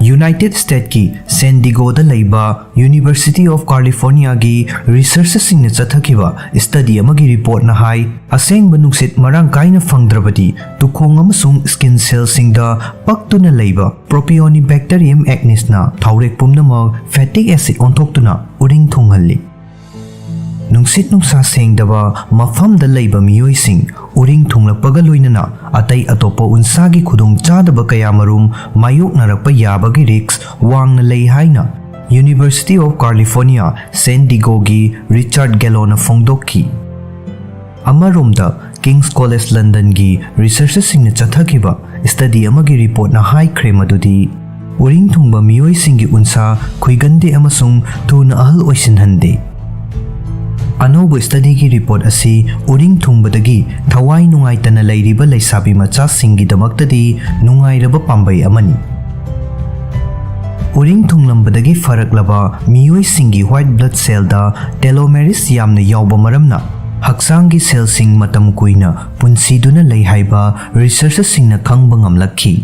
ꯌꯨꯅꯥꯏꯇꯦꯗ ꯁ꯭ꯇꯦꯠꯀꯤ ꯁꯦꯟ ꯗꯤꯒꯣꯗ ꯂꯩꯕ University of Californiaꯒꯤ ꯔꯤꯁꯔꯆꯔꯁꯤꯡꯅ ꯆꯠꯊꯈꯤꯕ ꯁ꯭ꯇꯗꯤ ꯑꯃꯒꯤ ꯔꯤꯄꯣꯔꯠꯅ ꯍꯥꯏ, ꯑꯁꯦꯡꯕ ꯅꯨꯡꯁꯤꯠ ꯃꯔꯥꯡ ꯀꯥꯏꯅ ꯐꯪꯗ꯭ꯔꯕꯗꯤ ꯇꯨꯈꯣꯡ ꯑꯃꯁꯨꯡ ꯁ꯭ꯀꯤꯟ ꯁꯦꯜꯁꯤꯡꯗ ꯄꯛꯇꯨꯅ ꯂꯩꯕ Propionibacterium acnesꯅ ꯊꯥꯎꯔꯦꯛ ꯄꯨꯝꯅꯃꯛ fatty acid ꯑꯣꯟꯊꯣꯛꯇꯨꯅ ꯎꯔꯤꯡ ꯊꯨꯡꯍꯜꯂꯤ꯫ ꯅꯨꯡꯁꯤꯠ ꯅꯨꯡꯁꯥ ꯁꯦꯡꯗꯕ ꯃꯐꯝꯗ ꯂꯩꯕ ꯃꯤꯑꯣꯏꯁꯤꯡ ꯎꯔꯤꯡ ꯊꯨꯡꯂꯛꯄꯒ ꯂꯣꯏꯅꯅ ꯑꯇꯩ ꯑꯇꯣꯞꯄ ꯎꯟꯁꯥꯒꯤ ꯈꯨꯗꯣꯡꯆꯥꯗꯕ ꯀꯌꯥꯃꯔꯨꯝ ꯃꯥꯌꯣꯛꯅꯔꯛꯄ ꯌꯥꯕꯒꯤ ꯔꯤꯁ꯭ꯛ ꯋꯥꯡꯅ ꯂꯩ ꯍꯥꯏꯅ University of California San Diegoꯒꯤ ꯔꯤꯆꯥꯔꯗ ꯒꯦꯂꯣꯅ ꯐꯣꯡꯗꯣꯛꯈꯤ꯫ ꯑꯃꯔꯣꯝꯗ, ꯀꯤꯡꯁ ꯀꯣꯂꯦꯖ ꯂꯟꯗꯟꯒꯤ ꯔꯤꯁꯔꯆꯔꯁꯤꯡꯅ ꯆꯠꯊꯈꯤꯕ ꯁ꯭ꯇꯗꯤ ꯑꯃꯒꯤ ꯔꯤꯄꯣꯔꯠꯅ ꯍꯥꯏꯈ꯭ꯔꯦ ꯃꯗꯨꯗꯤ ꯎꯔꯤꯡ ꯊꯨꯡꯕ ꯃꯤꯑꯣꯏꯁꯤꯡꯒꯤ ꯎꯟꯁꯥ ꯈꯨꯏꯒꯟꯗꯦ ꯑꯃꯁꯨꯡ ꯊꯨꯅ ꯑꯍꯜ ꯑꯣꯏꯁꯤꯟꯍꯟꯗꯦ꯫ ꯑꯅꯧꯕ ꯁ꯭ꯇꯗꯤꯒꯤ ꯔꯤꯄꯣꯔꯠ ꯑꯁꯤ ꯎꯔꯤꯡ ꯊꯨꯡꯕꯗꯒꯤ ꯊꯋꯥꯏ ꯅꯨꯡꯉꯥꯏꯇꯅ ꯂꯩꯔꯤꯕ ꯂꯩꯁꯥꯕꯤ ꯃꯆꯥꯁꯤꯡꯒꯤꯗꯃꯛꯇꯗꯤ ꯅꯨꯡꯉꯥꯏꯔꯕ ꯄꯥꯝꯕꯩ ꯑꯃꯅꯤ꯫ ꯎꯔꯤꯡ ꯊꯨꯡꯂꯝꯕꯗꯒꯤ ꯐꯔꯛꯂꯕ ꯃꯤꯑꯣꯏꯁꯤꯡꯒꯤ white blood cellꯗ telomerase ꯌꯥꯝꯅ ꯌꯥꯎꯕ ꯃꯔꯝꯅ ꯍꯛꯆꯥꯡꯒꯤ ꯁꯦꯜꯁꯤꯡ ꯃꯇꯝ ꯀꯨꯏꯅ ꯄꯨꯟꯁꯤꯗꯨꯅ ꯂꯩ ꯍꯥꯏꯕ ꯔꯤꯁꯔꯆꯔꯁꯤꯡꯅ ꯈꯪꯕ ꯉꯝꯂꯛꯈꯤ꯫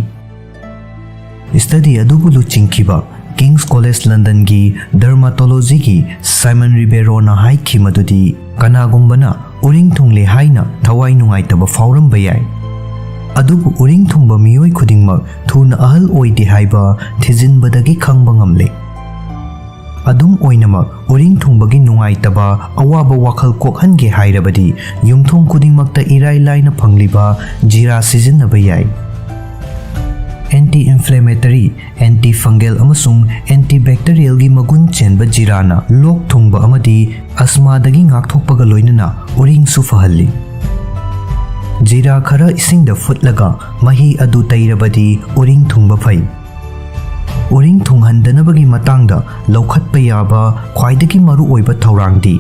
ꯁ꯭ꯇꯗꯤ ꯑꯗꯨꯕꯨ ꯂꯨꯆꯤꯡꯈꯤꯕ ꯀꯤꯡꯁ ꯀꯣꯂꯦꯖ ꯂꯟꯗꯟꯒꯤ ꯗꯔꯃꯥꯇꯣꯂꯣꯖꯤꯒꯤ ꯁꯥꯏꯃꯟ ꯔꯤꯕꯦꯔꯣꯅ ꯍꯥꯏꯈꯤ ꯃꯗꯨꯗꯤ ꯀꯅꯥꯒꯨꯝꯕꯅ ꯎꯔꯤꯡ ꯊꯨꯡꯂꯦ ꯍꯥꯏꯅ ꯊꯋꯥꯏ ꯅꯨꯡꯉꯥꯏꯇꯕ ꯐꯥꯎꯔꯝꯕ ꯌꯥꯏ, ꯑꯗꯨꯕꯨ ꯎꯔꯤꯡ ꯊꯨꯡꯕ ꯃꯤꯑꯣꯏ ꯈꯨꯗꯤꯡꯃꯛ ꯊꯨꯅ ꯑꯍꯜ ꯑꯣꯏꯗꯦ ꯍꯥꯏꯕ ꯊꯤꯖꯤꯟꯕꯗꯒꯤ ꯈꯪꯕ ꯉꯝꯂꯦ꯫ ꯑꯗꯨꯝ ꯑꯣꯏꯅꯃꯛ, ꯎꯔꯤꯡ ꯊꯨꯡꯕꯒꯤ ꯅꯨꯡꯉꯥꯏꯇꯕ ꯑꯋꯥꯕ ꯋꯥꯈꯜ ꯀꯣꯛꯍꯟꯒꯦ ꯍꯥꯏꯔꯕꯗꯤ ꯌꯨꯝꯊꯣꯡ ꯈꯨꯗꯤꯡꯃꯛꯇ ꯏꯔꯥꯏ ꯂꯥꯏꯅ ꯐꯪꯂꯤꯕ ꯖꯤꯔꯥ ꯁꯤꯖꯤꯟꯅꯕ ꯌꯥꯏ꯫ Anti inflammatory, anti fungal ꯑꯃꯁꯨꯡ antibacterialꯒꯤ ꯃꯒꯨꯟ ꯆꯦꯟꯕ ꯖꯤꯔꯥꯅ ꯂꯣꯛ ꯊꯨꯡꯕ ꯑꯃꯗꯤ ꯑꯁꯃꯥꯗꯒꯤ ꯉꯥꯛꯊꯣꯛꯄꯒ ꯂꯣꯏꯅꯅ ꯎꯔꯤꯡꯁꯨ ꯐꯍꯜꯂꯤ꯫ ꯖꯤꯔꯥ ꯈꯔ ꯏꯁꯤꯡꯗ ꯐꯨꯠꯂꯒ ꯃꯍꯤ ꯑꯗꯨ ꯇꯩꯔꯕꯗꯤ ꯎꯔꯤꯡ ꯊꯨꯡꯕ ꯐꯩ꯫ ꯎꯔꯤꯡ ꯊꯨꯡꯍꯟꯗꯅꯕꯒꯤ ꯃꯇꯥꯡꯗ ꯂꯧꯈꯠꯄ ꯌꯥꯕ ꯈ꯭ꯋꯥꯏꯗꯒꯤ ꯃꯔꯨꯑꯣꯏꯕ ꯊꯧꯔꯥꯡꯗꯤ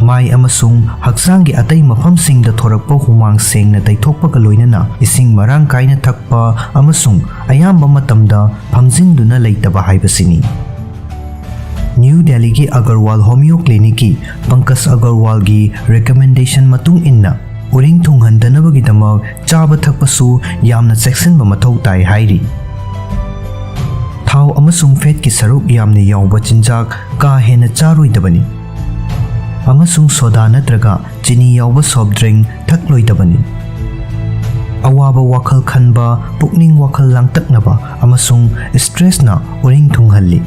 ꯃꯥꯏ ꯑꯃꯁꯨꯡ ꯍꯛꯆꯥꯡꯒꯤ ꯑꯇꯩ ꯃꯐꯝꯁꯤꯡꯗ ꯊꯣꯔꯛꯄ ꯍꯨꯃꯥꯡ ꯁꯦꯡꯅ ꯇꯩꯊꯣꯛꯄꯒ ꯂꯣꯏꯅꯅ ꯏꯁꯤꯡ ꯃꯔꯥꯡ ꯀꯥꯏꯅ ꯊꯛꯄ ꯑꯃꯁꯨꯡ ꯑꯌꯥꯝꯕ ꯃꯇꯝꯗ ꯐꯝꯖꯤꯟꯗꯨꯅ ꯂꯩꯇꯕ ꯍꯥꯏꯕꯁꯤꯅꯤ꯫ ꯅ꯭ꯌꯨ ꯗꯦꯜꯂꯤꯒꯤ ꯑꯒꯔꯋꯥꯜ ꯍꯣꯃꯤꯌꯣ ꯀ꯭ꯂꯤꯅꯤꯛꯀꯤ ꯄꯪꯀꯖ ꯑꯒꯔꯋꯥꯜꯒꯤ ꯔꯤꯀꯃꯦꯟꯗꯦꯁꯟ ꯃꯇꯨꯡ ꯏꯟꯅ ꯎꯔꯤꯡ ꯊꯨꯡꯍꯟꯗꯅꯕꯒꯤꯗꯃꯛ ꯆꯥꯕ ꯊꯛꯄꯁꯨ ꯌꯥꯝꯅ ꯆꯦꯛꯁꯤꯟꯕ ꯃꯊꯧ ꯇꯥꯏ ꯍꯥꯏꯔꯤ꯫ ꯊꯥꯎ ꯑꯃꯁꯨꯡ ꯐꯦꯠꯀꯤ ꯁꯔꯨꯛ ꯌꯥꯝꯅ ꯌꯥꯎꯕ ꯆꯤꯟꯖꯥꯛ ꯀꯥ ꯍꯦꯟꯅ ꯆꯥꯔꯣꯏꯗꯕꯅꯤ, ꯑꯃꯁꯨꯡ ꯁꯣꯗꯥ ꯅꯠꯇ꯭ꯔꯒ ꯆꯤꯅꯤ ꯌꯥꯎꯕ ꯁꯣꯐ ꯗ꯭ꯔꯤꯡ ꯊꯛꯂꯣꯏꯗꯕꯅꯤ꯫ ꯑꯋꯥꯕ ꯋꯥꯈꯜ ꯈꯟꯕ, ꯄꯨꯛꯅꯤꯡ ꯋꯥꯈꯜ ꯂꯥꯡꯇꯛꯅꯕ ꯑꯃꯁꯨꯡ ꯁ꯭ꯇ꯭ꯔꯦꯁꯅ ꯎꯔꯤꯡ ꯊꯨꯡꯍꯜꯂꯤ꯫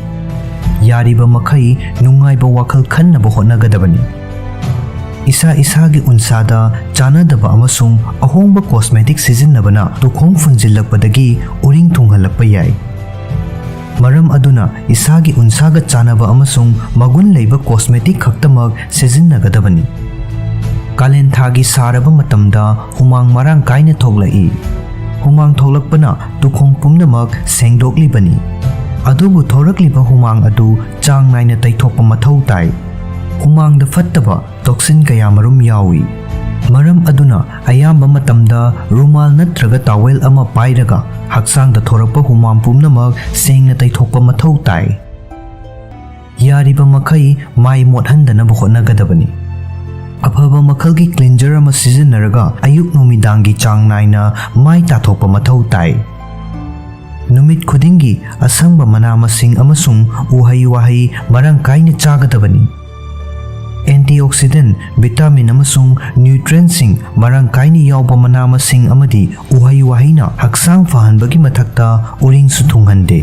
ꯌꯥꯔꯤꯕ ꯃꯈꯩ ꯅꯨꯡꯉꯥꯏꯕ ꯋꯥꯈꯜ ꯈꯟꯅꯕ ꯍꯣꯠꯅꯒꯗꯕꯅꯤ꯫ ꯏꯁꯥ ꯏꯁꯥꯒꯤ ꯎꯟꯁꯥꯗ ꯆꯥꯅꯗꯕ ꯑꯃꯁꯨꯡ ꯑꯍꯣꯡꯕ ꯀꯣꯁꯃꯦꯇꯤꯛ ꯁꯤꯖꯤꯟꯅꯕꯅ ꯇꯨꯈꯣꯡ ꯐꯨꯟꯖꯤꯜꯂꯛꯄꯗꯒꯤ ꯎꯔꯤꯡ ꯊꯨꯡꯍꯜꯂꯛꯄ ꯌꯥꯏ꯫ ꯃꯔꯝ ꯑꯗꯨꯅ ꯏꯁꯥꯒꯤ ꯎꯟꯁꯥꯒ ꯆꯥꯅꯕ ꯑꯃꯁꯨꯡ ꯃꯒꯨꯟ ꯂꯩꯕ ꯀꯣꯁꯃꯦꯇꯤꯛ ꯈꯛꯇꯃꯛ ꯁꯤꯖꯤꯟꯅꯒꯗꯕꯅꯤ꯫ ꯀꯥꯂꯦꯟ ꯊꯥꯒꯤ ꯁꯥꯔꯕ ꯃꯇꯝꯗ ꯍꯨꯃꯥꯡ ꯃꯔꯥꯡ ꯀꯥꯏꯅ ꯊꯣꯛꯂꯛꯏ꯫ ꯍꯨꯃꯥꯡ ꯊꯣꯛꯂꯛꯄꯅ ꯇꯨꯈꯣꯡ ꯄꯨꯝꯅꯃꯛ ꯁꯦꯡꯗꯣꯛꯂꯤꯕꯅꯤ꯫ ꯑꯗꯨꯕꯨ ꯊꯣꯔꯛꯂꯤꯕ ꯍꯨꯃꯥꯡ ꯑꯗꯨ ꯆꯥꯡ ꯅꯥꯏꯅ ꯇꯩꯊꯣꯛꯄ ꯃꯊꯧ ꯇꯥꯏ꯫ ꯍꯨꯃꯥꯡꯗ ꯐꯠꯇꯕ ꯇꯣꯛꯁꯤꯟ ꯀꯌꯥꯃꯔꯨꯝ ꯌꯥꯎꯏ꯫ ꯃꯔꯝ ꯑꯗꯨꯅ ꯑꯌꯥꯝꯕ ꯃꯇꯝꯗ ꯔꯨꯃꯥꯜ ꯅꯠꯇ꯭ꯔꯒ ꯇꯥꯋꯦꯜ ꯑꯃ ꯄꯥꯏꯔꯒ ꯍꯛꯆꯥꯡꯗ ꯊꯣꯔꯛꯄ ꯍꯨꯃꯥꯡ ꯄꯨꯝꯅꯃꯛ ꯁꯦꯡꯅ ꯇꯩꯊꯣꯛꯄ ꯃꯊꯧ ꯇꯥꯏ꯫ ꯌꯥꯔꯤꯕ ꯃꯈꯩ ꯃꯥꯏ ꯃꯣꯠꯍꯟꯗꯅꯕ ꯍꯣꯠꯅꯒꯗꯕꯅꯤ꯫ ꯑꯐꯕ ꯃꯈꯜꯒꯤ ꯀ꯭ꯂꯤꯟꯖꯔ ꯑꯃ ꯁꯤꯖꯤꯟꯅꯔꯒ ꯑꯌꯨꯛ ꯅꯨꯃꯤꯗꯥꯡꯒꯤ ꯆꯥꯡ ꯅꯥꯏꯅ ꯃꯥꯏ ꯇꯥꯊꯣꯛꯄ ꯃꯊꯧ ꯇꯥꯏ꯫ ꯅꯨꯃꯤꯠ ꯈꯨꯗꯤꯡꯒꯤ ꯑꯁꯪꯕ ꯃꯅꯥ ꯃꯁꯤꯡ ꯑꯃꯁꯨꯡ ꯎꯍꯩ ꯋꯥꯍꯩ ꯃꯔꯥꯡ ꯀꯥꯏꯅ ꯆꯥꯒꯗꯕꯅꯤ꯫ ꯑꯦꯟꯇꯤꯑꯣꯛꯁꯤꯗꯦꯟ, ꯚꯤꯇꯥꯃꯤꯟ ꯑꯃꯁꯨꯡ ꯅ꯭ꯌꯨꯇ꯭ꯔꯦꯟꯁꯤꯡ ꯃꯔꯥꯡ ꯀꯥꯏꯅ ꯌꯥꯎꯕ ꯃꯅꯥ ꯃꯁꯤꯡ ꯑꯃꯗꯤ ꯎꯍꯩ ꯋꯥꯍꯩꯅ ꯍꯛꯆꯥꯡ ꯐꯍꯟꯕꯒꯤ ꯃꯊꯛꯇ ꯎꯔꯤꯡꯁꯨ ꯊꯨꯡꯍꯟꯗꯦ꯫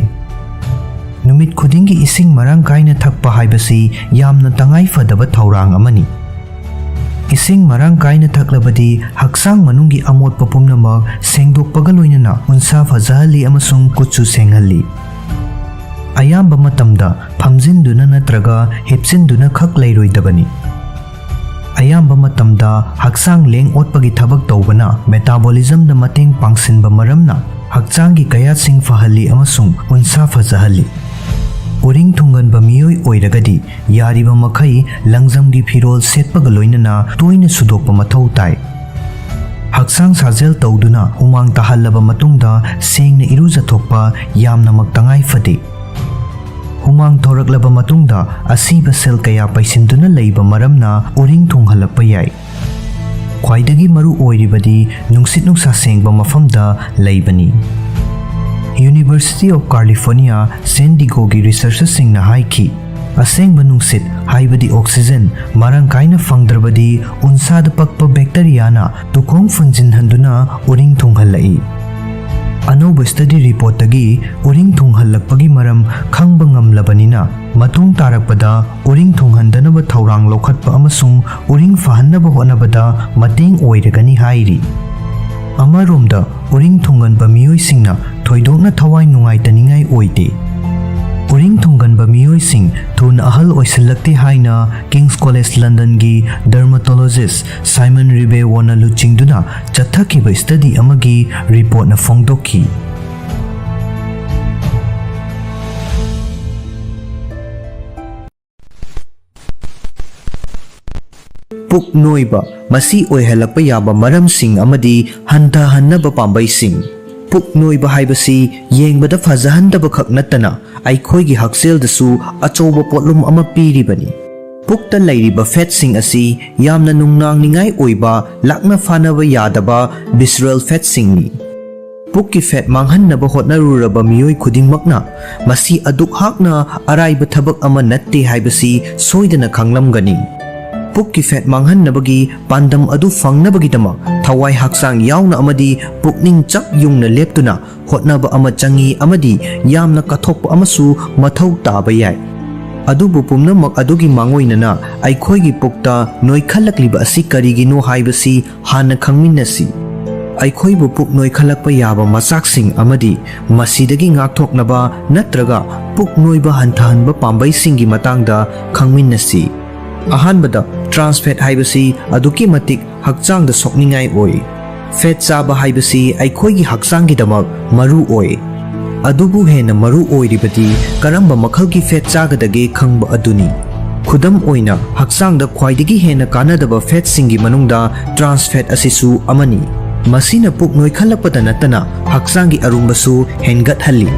ꯅꯨꯃꯤꯠ ꯈꯨꯗꯤꯡꯒꯤ ꯏꯁꯤꯡ ꯃꯔꯥꯡ ꯀꯥꯏꯅ ꯊꯛꯄ ꯍꯥꯏꯕꯁꯤ ꯌꯥꯝꯅ ꯇꯉꯥꯏ ꯐꯗꯕ ꯊꯧꯔꯥꯡ ꯑꯃꯅꯤ꯫ ꯏꯁꯤꯡ ꯃꯔꯥꯡ ꯀꯥꯏꯅ ꯊꯛꯂꯕꯗꯤ ꯍꯛꯆꯥꯡ ꯃꯅꯨꯡꯒꯤ ꯑꯃꯣꯠꯄ ꯄꯨꯝꯅꯃꯛ ꯁꯦꯡꯗꯣꯛꯄꯒ ꯂꯣꯏꯅꯅ ꯎꯟꯁꯥ ꯐꯖꯍꯜꯂꯤ ꯑꯃꯁꯨꯡ ꯀꯨꯠꯁꯨ ꯁꯦꯡꯍꯜꯂꯤ꯫ ꯑꯌꯥꯝꯕ ꯃꯇꯝꯗ ꯐꯝꯖꯤꯟꯗꯨꯅ ꯅꯠꯇ꯭ꯔꯒ ꯍꯤꯞꯆꯤꯟꯗꯨꯅ ꯈꯛ ꯂꯩꯔꯣꯏꯗꯕꯅꯤ꯫ ꯑꯌꯥꯝꯕ ꯃꯇꯝꯗ ꯍꯛꯆꯥꯡ ꯂꯦꯡ ꯑꯣꯠꯄꯒꯤ ꯊꯕꯛ ꯇꯧꯕꯅ ꯃꯦꯇꯥꯕꯣꯂꯤꯖꯝꯗ ꯃꯇꯦꯡ ꯄꯥꯡꯁꯤꯟꯕ ꯃꯔꯝꯅ ꯍꯛꯆꯥꯡꯒꯤ ꯀꯌꯥꯠꯁꯤꯡ ꯐꯍꯜꯂꯤ ꯑꯃꯁꯨꯡ ꯎꯟꯁꯥ ꯐꯖꯍꯜꯂꯤ꯫ ꯎꯔꯤꯡ ꯊꯨꯡꯒꯟꯕ ꯃꯤꯑꯣꯏ ꯑꯣꯏꯔꯒꯗꯤ ꯌꯥꯔꯤꯕ ꯃꯈꯩ ꯂꯪꯖꯝꯒꯤ ꯐꯤꯔꯣꯜ ꯁꯦꯠꯄꯒ ꯂꯣꯏꯅꯅ ꯇꯣꯏꯅ ꯁꯨꯗꯣꯛꯄ ꯃꯊꯧ ꯇꯥꯏ꯫ ꯍꯛꯆꯥꯡ ꯁꯥꯖꯦꯜ ꯇꯧꯗꯨꯅ ꯍꯨꯃꯥꯡ ꯇꯥꯍꯜꯂꯕ ꯃꯇꯨꯡꯗ ꯁꯦꯡꯅ ꯏꯔꯨꯖꯊꯣꯛꯄ ꯌꯥꯝꯅꯃꯛ ꯇꯉꯥꯏ ꯐꯗꯦ꯫ ꯍꯨꯃꯥꯡ ꯊꯣꯔꯛꯂꯕ ꯃꯇꯨꯡꯗ ꯑꯁꯤꯕ ꯁꯦꯜ ꯀꯌꯥ ꯄꯩꯁꯤꯟꯗꯨꯅ ꯂꯩꯕ ꯃꯔꯝꯅ ꯎꯔꯤꯡ ꯊꯨꯡꯍꯜꯂꯛꯄ ꯌꯥꯏ꯫ ꯈ꯭ꯋꯥꯏꯗꯒꯤ ꯃꯔꯨ ꯑꯣꯏꯔꯤꯕꯗꯤ ꯅꯨꯡꯁꯤꯠ ꯅꯨꯡꯁꯥ ꯁꯦꯡꯕ ꯃꯐꯝꯗ ꯂꯩꯕꯅꯤ꯫ University of California, San Diegoꯒꯤ ꯔꯤꯁꯔꯆꯔꯁꯤꯡꯅ ꯍꯥꯏꯈꯤ, ꯑꯁꯦꯡꯕ ꯅꯨꯡꯁꯤꯠ, ꯍꯥꯏꯕꯗꯤ ꯑꯣꯛꯁꯤꯖꯦꯟ, ꯃꯔꯥꯡ ꯀꯥꯏꯅ ꯐꯪꯗ꯭ꯔꯕꯗꯤ ꯎꯟꯁꯥꯗ ꯄꯛꯄ ꯕꯦꯛꯇꯔꯤꯌꯥꯅ ꯇꯨꯈꯣꯡ ꯐꯨꯟꯖꯤꯟꯍꯟꯗꯨꯅ ꯎꯔꯤꯡ ꯊꯨꯡꯍꯜꯂꯛꯏ꯫ ꯑꯅꯧꯕ ꯁ꯭ꯇꯗꯤ ꯔꯤꯄꯣꯔꯠꯇꯒꯤ ꯎꯔꯤꯡ ꯊꯨꯡꯍꯜꯂꯛꯄꯒꯤ ꯃꯔꯝ ꯈꯪꯕ ꯉꯝꯂꯕꯅꯤꯅ, ꯃꯇꯨꯡ ꯇꯥꯔꯛꯄꯗ ꯎꯔꯤꯡ ꯊꯨꯡꯍꯟꯗꯅꯕ ꯊꯧꯔꯥꯡ ꯂꯧꯈꯠꯄ ꯑꯃꯁꯨꯡ ꯎꯔꯤꯡ ꯐꯍꯟꯅꯕ ꯍꯣꯠꯅꯕꯗ ꯃꯇꯦꯡ ꯑꯣꯏꯔꯒꯅꯤ ꯍꯥꯏꯔꯤ꯫ ꯑꯃꯔꯣꯝꯗ, ꯎꯔꯤꯡ ꯊꯨꯡꯒꯟꯕ ꯃꯤꯑꯣꯏꯁꯤꯡꯅ ꯊꯣꯏꯗꯣꯛꯅ ꯊꯋꯥꯏ ꯅꯨꯡꯉꯥꯏꯇꯅꯤꯡꯉꯥꯏ ꯑꯣꯏꯗꯦ꯫ ꯎꯔꯤꯡ ꯊꯨꯡꯒꯟꯕ ꯃꯤꯑꯣꯏꯁꯤꯡ ꯊꯨꯅ ꯑꯍꯜ ꯑꯣꯏꯁꯤꯜꯂꯛꯇꯦ ꯍꯥꯏꯅ King's College Londonꯒꯤ ꯗꯔꯃꯥꯇꯣꯂꯣꯖꯤꯁ ꯁꯥꯏꯃꯟ ꯔꯤꯕꯦꯋꯣꯅ ꯂꯨꯆꯤꯡꯗꯨꯅ ꯆꯠꯊꯈꯤꯕ ꯁ꯭ꯇꯗꯤ ꯑꯃꯒꯤ ꯔꯤꯄꯣꯔꯠꯅ ꯐꯣꯡꯗꯣꯛꯈꯤ꯫ ꯄꯨꯛ ꯅꯣꯏꯕ, ꯃꯁꯤ ꯑꯣꯏꯍꯜꯂꯛꯄ ꯌꯥꯕ ꯃꯔꯝꯁꯤꯡ ꯑꯃꯗꯤ ꯍꯟꯊꯍꯟꯅꯕ ꯄꯥꯝꯕꯩꯁꯤꯡ꯫ ꯄꯨꯛ ꯅꯣꯏꯕ ꯍꯥꯏꯕꯁꯤ ꯌꯦꯡꯕꯗ ꯐꯖꯍꯟꯗꯕ ꯈꯛ ꯅꯠꯇꯅ, ꯑꯩꯈꯣꯏꯒꯤ ꯍꯛꯁꯦꯜꯗꯁꯨ ꯑꯆꯧꯕ ꯄꯣꯠꯂꯨꯝ ꯑꯃ ꯄꯤꯔꯤꯕꯅꯤ꯫ ꯄꯨꯛꯇ ꯂꯩꯔꯤꯕ ꯐꯦꯠꯁꯤꯡ ꯑꯁꯤ ꯌꯥꯝꯅ ꯅꯨꯡꯅꯥꯡꯅꯤꯡꯉꯥꯏ ꯑꯣꯏꯕ ꯂꯥꯛꯅ ꯐꯥꯅꯕ ꯌꯥꯗꯕ ꯚꯤꯁꯔꯦꯜ ꯐꯦꯠꯁꯤꯡꯅꯤ꯫ ꯄꯨꯛꯀꯤ ꯐꯦꯠ ꯃꯥꯡꯍꯟꯅꯕ ꯍꯣꯠꯅꯔꯨꯔꯕ ꯃꯤꯑꯣꯏ ꯈꯨꯗꯤꯡꯃꯛꯅ ꯃꯁꯤ ꯑꯗꯨꯛ ꯍꯥꯛꯅ ꯑꯔꯥꯏꯕ ꯊꯕꯛ ꯑꯃ ꯅꯠꯇꯦ ꯍꯥꯏꯕꯁꯤ ꯁꯣꯏꯗꯅ ꯈꯪꯂꯝꯒꯅꯤ꯫ ꯄꯨꯛꯀꯤ ꯐꯦꯠ ꯃꯥꯡꯍꯟꯅꯕꯒꯤ ꯄꯥꯟꯗꯝ ꯑꯗꯨ ꯐꯪꯅꯕꯒꯤꯗꯃꯛ ꯊꯋꯥꯏ ꯍꯛꯆꯥꯡ ꯌꯥꯎꯅ ꯑꯃꯗꯤ ꯄꯨꯛꯅꯤꯡ ꯆꯞ ꯌꯨꯡꯅ ꯂꯦꯞꯇꯨꯅ ꯍꯣꯠꯅꯕ ꯑꯃ ꯆꯪꯏ ꯑꯃꯗꯤ ꯌꯥꯝꯅ ꯀꯠꯊꯣꯛꯄ ꯑꯃꯁꯨ ꯃꯊꯧ ꯇꯥꯕ ꯌꯥꯏ꯫ ꯑꯗꯨꯕꯨ ꯄꯨꯝꯅꯃꯛ ꯑꯗꯨꯒꯤ ꯃꯥꯡꯑꯣꯏꯅꯅ ꯑꯩꯈꯣꯏꯒꯤ ꯄꯨꯛꯇ ꯅꯣꯏꯈꯠꯂꯛꯂꯤꯕ ꯑꯁꯤ ꯀꯔꯤꯒꯤꯅꯣ ꯍꯥꯏꯕꯁꯤ ꯍꯥꯟꯅ ꯈꯪꯃꯤꯟꯅꯁꯤ꯫ ꯑꯩꯈꯣꯏꯕꯨ ꯄꯨꯛ ꯅꯣꯏꯈꯠꯂꯛꯄ ꯌꯥꯕ ꯃꯆꯥꯛꯁꯤꯡ ꯑꯃꯗꯤ ꯃꯁꯤꯗꯒꯤ ꯉꯥꯛꯊꯣꯛꯅꯕ ꯅꯠꯇ꯭ꯔꯒ ꯄꯨꯛ ꯅꯣꯏꯕ ꯍꯟꯊꯍꯟꯕ ꯄꯥꯝꯕꯩꯁꯤꯡꯒꯤ ꯃꯇꯥꯡꯗ ꯈꯪꯃꯤꯟꯅꯁꯤ꯫ ꯑꯍꯥꯟꯕꯗ, ꯇ꯭ꯔꯥꯟꯁ ꯐꯦꯠ ꯍꯥꯏꯕꯁꯤ ꯑꯗꯨꯛꯀꯤ ꯃꯇꯤꯛ ꯍꯛꯆꯥꯡꯗ ꯁꯣꯛꯅꯤꯡꯉꯥꯏ ꯑꯣꯏ꯫ ꯐꯦꯠ ꯆꯥꯕ ꯍꯥꯏꯕꯁꯤ ꯑꯩꯈꯣꯏꯒꯤ ꯍꯛꯆꯥꯡꯒꯤꯗꯃꯛ ꯃꯔꯨ ꯑꯣꯏ꯫ ꯑꯗꯨꯕꯨ ꯍꯦꯟꯅ ꯃꯔꯨ ꯑꯣꯏꯔꯤꯕꯗꯤ ꯀꯔꯝꯕ ꯃꯈꯜꯒꯤ ꯐꯦꯠ ꯆꯥꯒꯗꯒꯦ ꯈꯪꯕ ꯑꯗꯨꯅꯤ꯫ ꯈꯨꯗꯝ ꯑꯣꯏꯅ, ꯍꯛꯆꯥꯡꯗ ꯈ꯭ꯋꯥꯏꯗꯒꯤ ꯍꯦꯟꯅ ꯀꯥꯟꯅꯗꯕ ꯐꯦꯠꯁꯤꯡꯒꯤ ꯃꯅꯨꯡꯗ ꯇ꯭ꯔꯥꯟꯁ ꯐꯦꯠ ꯑꯁꯤꯁꯨ ꯑꯃꯅꯤ꯫ ꯃꯁꯤꯅ ꯄꯨꯛ ꯅꯣꯏꯈꯠꯂꯛꯄꯗ ꯅꯠꯇꯅ ꯍꯛꯆꯥꯡꯒꯤ ꯑꯔꯨꯝꯕꯁꯨ ꯍꯦꯟꯒꯠꯍꯜꯂꯤ꯫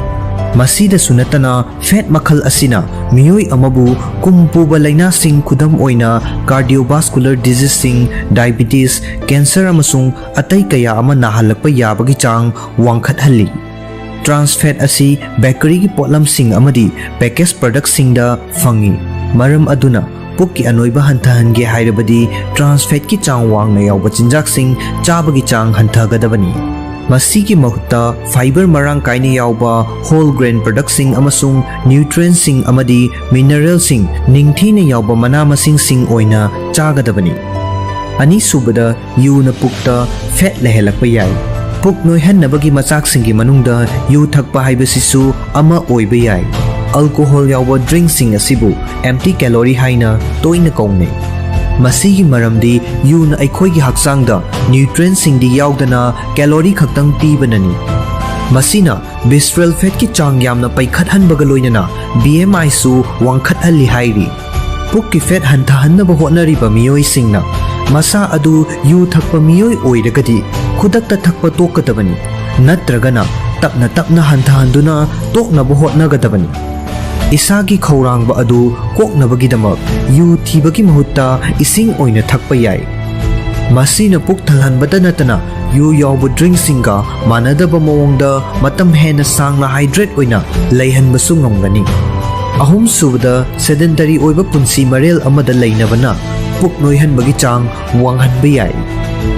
ꯃꯁꯤꯗꯁꯨ ꯅꯠꯇꯅ, ꯐꯦꯠ ꯃꯈꯜ ꯑꯁꯤꯅ ꯃꯤꯑꯣꯏ ꯑꯃꯕꯨ ꯀꯨꯝ ꯄꯨꯕ ꯂꯥꯏꯅꯥꯁꯤꯡ, ꯈꯨꯗꯝ ꯑꯣꯏꯅ cardiovascular diseaseꯁꯤꯡ, diabetes, cancer ꯑꯃꯁꯨꯡ ꯑꯇꯩ ꯀꯌꯥ ꯑꯃ ꯅꯥꯍꯜꯂꯛꯄ ꯌꯥꯕꯒꯤ ꯆꯥꯡ ꯋꯥꯡꯈꯠꯍꯜꯂꯤ꯫ Trans fat ꯑꯁꯤ ꯕꯦꯀꯔꯤꯒꯤ ꯄꯣꯠꯂꯝꯁꯤꯡ ꯑꯃꯗꯤ package productꯁꯤꯡꯗ ꯐꯪꯏ꯫ ꯃꯔꯝ ꯑꯗꯨꯅ ꯄꯨꯛꯀꯤ ꯑꯅꯣꯏꯕ ꯍꯟꯊꯍꯟꯒꯦ ꯍꯥꯏꯔꯕꯗꯤ trans fatꯀꯤ ꯆꯥꯡ ꯋꯥꯡꯅ ꯌꯥꯎꯕ ꯆꯤꯟꯖꯥꯛꯁꯤꯡ ꯆꯥꯕꯒꯤ ꯆꯥꯡ ꯍꯟꯊꯒꯗꯕꯅꯤ꯫ ꯃꯁꯤꯒꯤ ꯃꯍꯨꯠꯇ fiber ꯃꯔꯥꯡ ꯀꯥꯏꯅ ꯌꯥꯎꯕ whole grain productꯁꯤꯡ ꯑꯃꯁꯨꯡ nutrientꯁꯤꯡ ꯑꯃꯗꯤ mineralꯁꯤꯡ ꯅꯤꯡꯊꯤꯅ ꯌꯥꯎꯕ ꯃꯅꯥ ꯃꯁꯤꯡꯁꯤꯡ ꯑꯣꯏꯅ ꯆꯥꯒꯗꯕꯅꯤ꯫ ꯑꯅꯤꯁꯨꯕꯗ, ꯌꯨꯅ ꯄꯨꯛꯇ fat ꯂꯩꯍꯜꯂꯛꯄ ꯌꯥꯏ꯫ ꯄꯨꯛ ꯅꯣꯏꯍꯟꯅꯕꯒꯤ ꯃꯆꯥꯛꯁꯤꯡꯒꯤ ꯃꯅꯨꯡꯗ ꯌꯨ ꯊꯛꯄ ꯍꯥꯏꯕꯁꯤꯁꯨ ꯑꯃ ꯑꯣꯏꯕ ꯌꯥꯏ꯫ Alcohol ꯌꯥꯎꯕ drinkꯁꯤꯡ ꯑꯁꯤꯕꯨ empty calorie ꯍꯥꯏꯅ ꯇꯣꯏꯅ ꯀꯧꯅꯩ꯫ ꯃꯁꯤꯒꯤ ꯃꯔꯝꯗꯤ ꯌꯨꯅ ꯑꯩꯈꯣꯏꯒꯤ ꯍꯛꯆꯥꯡꯗ nutrientꯁꯤꯡꯗꯤ ꯌꯥꯎꯗꯅ calorie ꯈꯛꯇꯪ ꯄꯤꯕꯅꯅꯤ꯫ ꯃꯁꯤꯅ visceral fatꯀꯤ ꯆꯥꯡ ꯌꯥꯝꯅ ꯄꯩꯈꯠꯍꯟꯕꯒ ꯂꯣꯏꯅꯅ B M Iꯁꯨ ꯋꯥꯡꯈꯠꯍꯜꯂꯤ ꯍꯥꯏꯔꯤ꯫ ꯄꯨꯛꯀꯤ fat ꯍꯟꯊꯍꯟꯅꯕ ꯍꯣꯠꯅꯔꯤꯕ ꯃꯤꯑꯣꯏꯁꯤꯡꯅ ꯃꯁꯥ ꯑꯗꯨ ꯌꯨ ꯊꯛꯄ ꯃꯤꯑꯣꯏ ꯑꯣꯏꯔꯒꯗꯤ ꯈꯨꯗꯛꯇ ꯊꯛꯄ ꯇꯣꯛꯀꯗꯕꯅꯤ, ꯅꯠꯇ꯭ꯔꯒꯅ ꯇꯞꯅ ꯇꯞꯅ ꯍꯟꯊꯍꯟꯗꯨꯅ ꯇꯣꯛꯅꯕ ꯍꯣꯠꯅꯒꯗꯕꯅꯤ꯫ ꯏꯁꯥꯒꯤ ꯈꯧꯔꯥꯡꯕ ꯑꯗꯨ ꯀꯣꯛꯅꯕꯒꯤꯗꯃꯛ ꯌꯨ ꯊꯤꯕꯒꯤ ꯃꯍꯨꯠꯇ ꯏꯁꯤꯡ ꯑꯣꯏꯅ ꯊꯛꯄ ꯌꯥꯏ꯫ ꯃꯁꯤꯅ ꯄꯨꯛ ꯊꯜꯍꯟꯕꯇ ꯅꯠꯇꯅ ꯌꯨ ꯌꯥꯎꯕ drinkꯁꯤꯡꯒ ꯃꯥꯟꯅꯗꯕ ꯃꯑꯣꯡꯗ ꯃꯇꯝ ꯍꯦꯟꯅ ꯁꯥꯡꯅ hydrate ꯑꯣꯏꯅ ꯂꯩꯍꯟꯕꯁꯨ ꯉꯝꯒꯅꯤ꯫ ꯑꯍꯨꯝꯁꯨꯕꯗ, sedentary ꯑꯣꯏꯕ ꯄꯨꯟꯁꯤ ꯃꯔꯦꯜ ꯑꯃꯗ ꯂꯩꯅꯕꯅ ꯄꯨꯛ ꯅꯣꯏꯍꯟꯕꯒꯤ ꯆꯥꯡ ꯋꯥꯡꯍꯟꯕ ꯌꯥꯏ꯫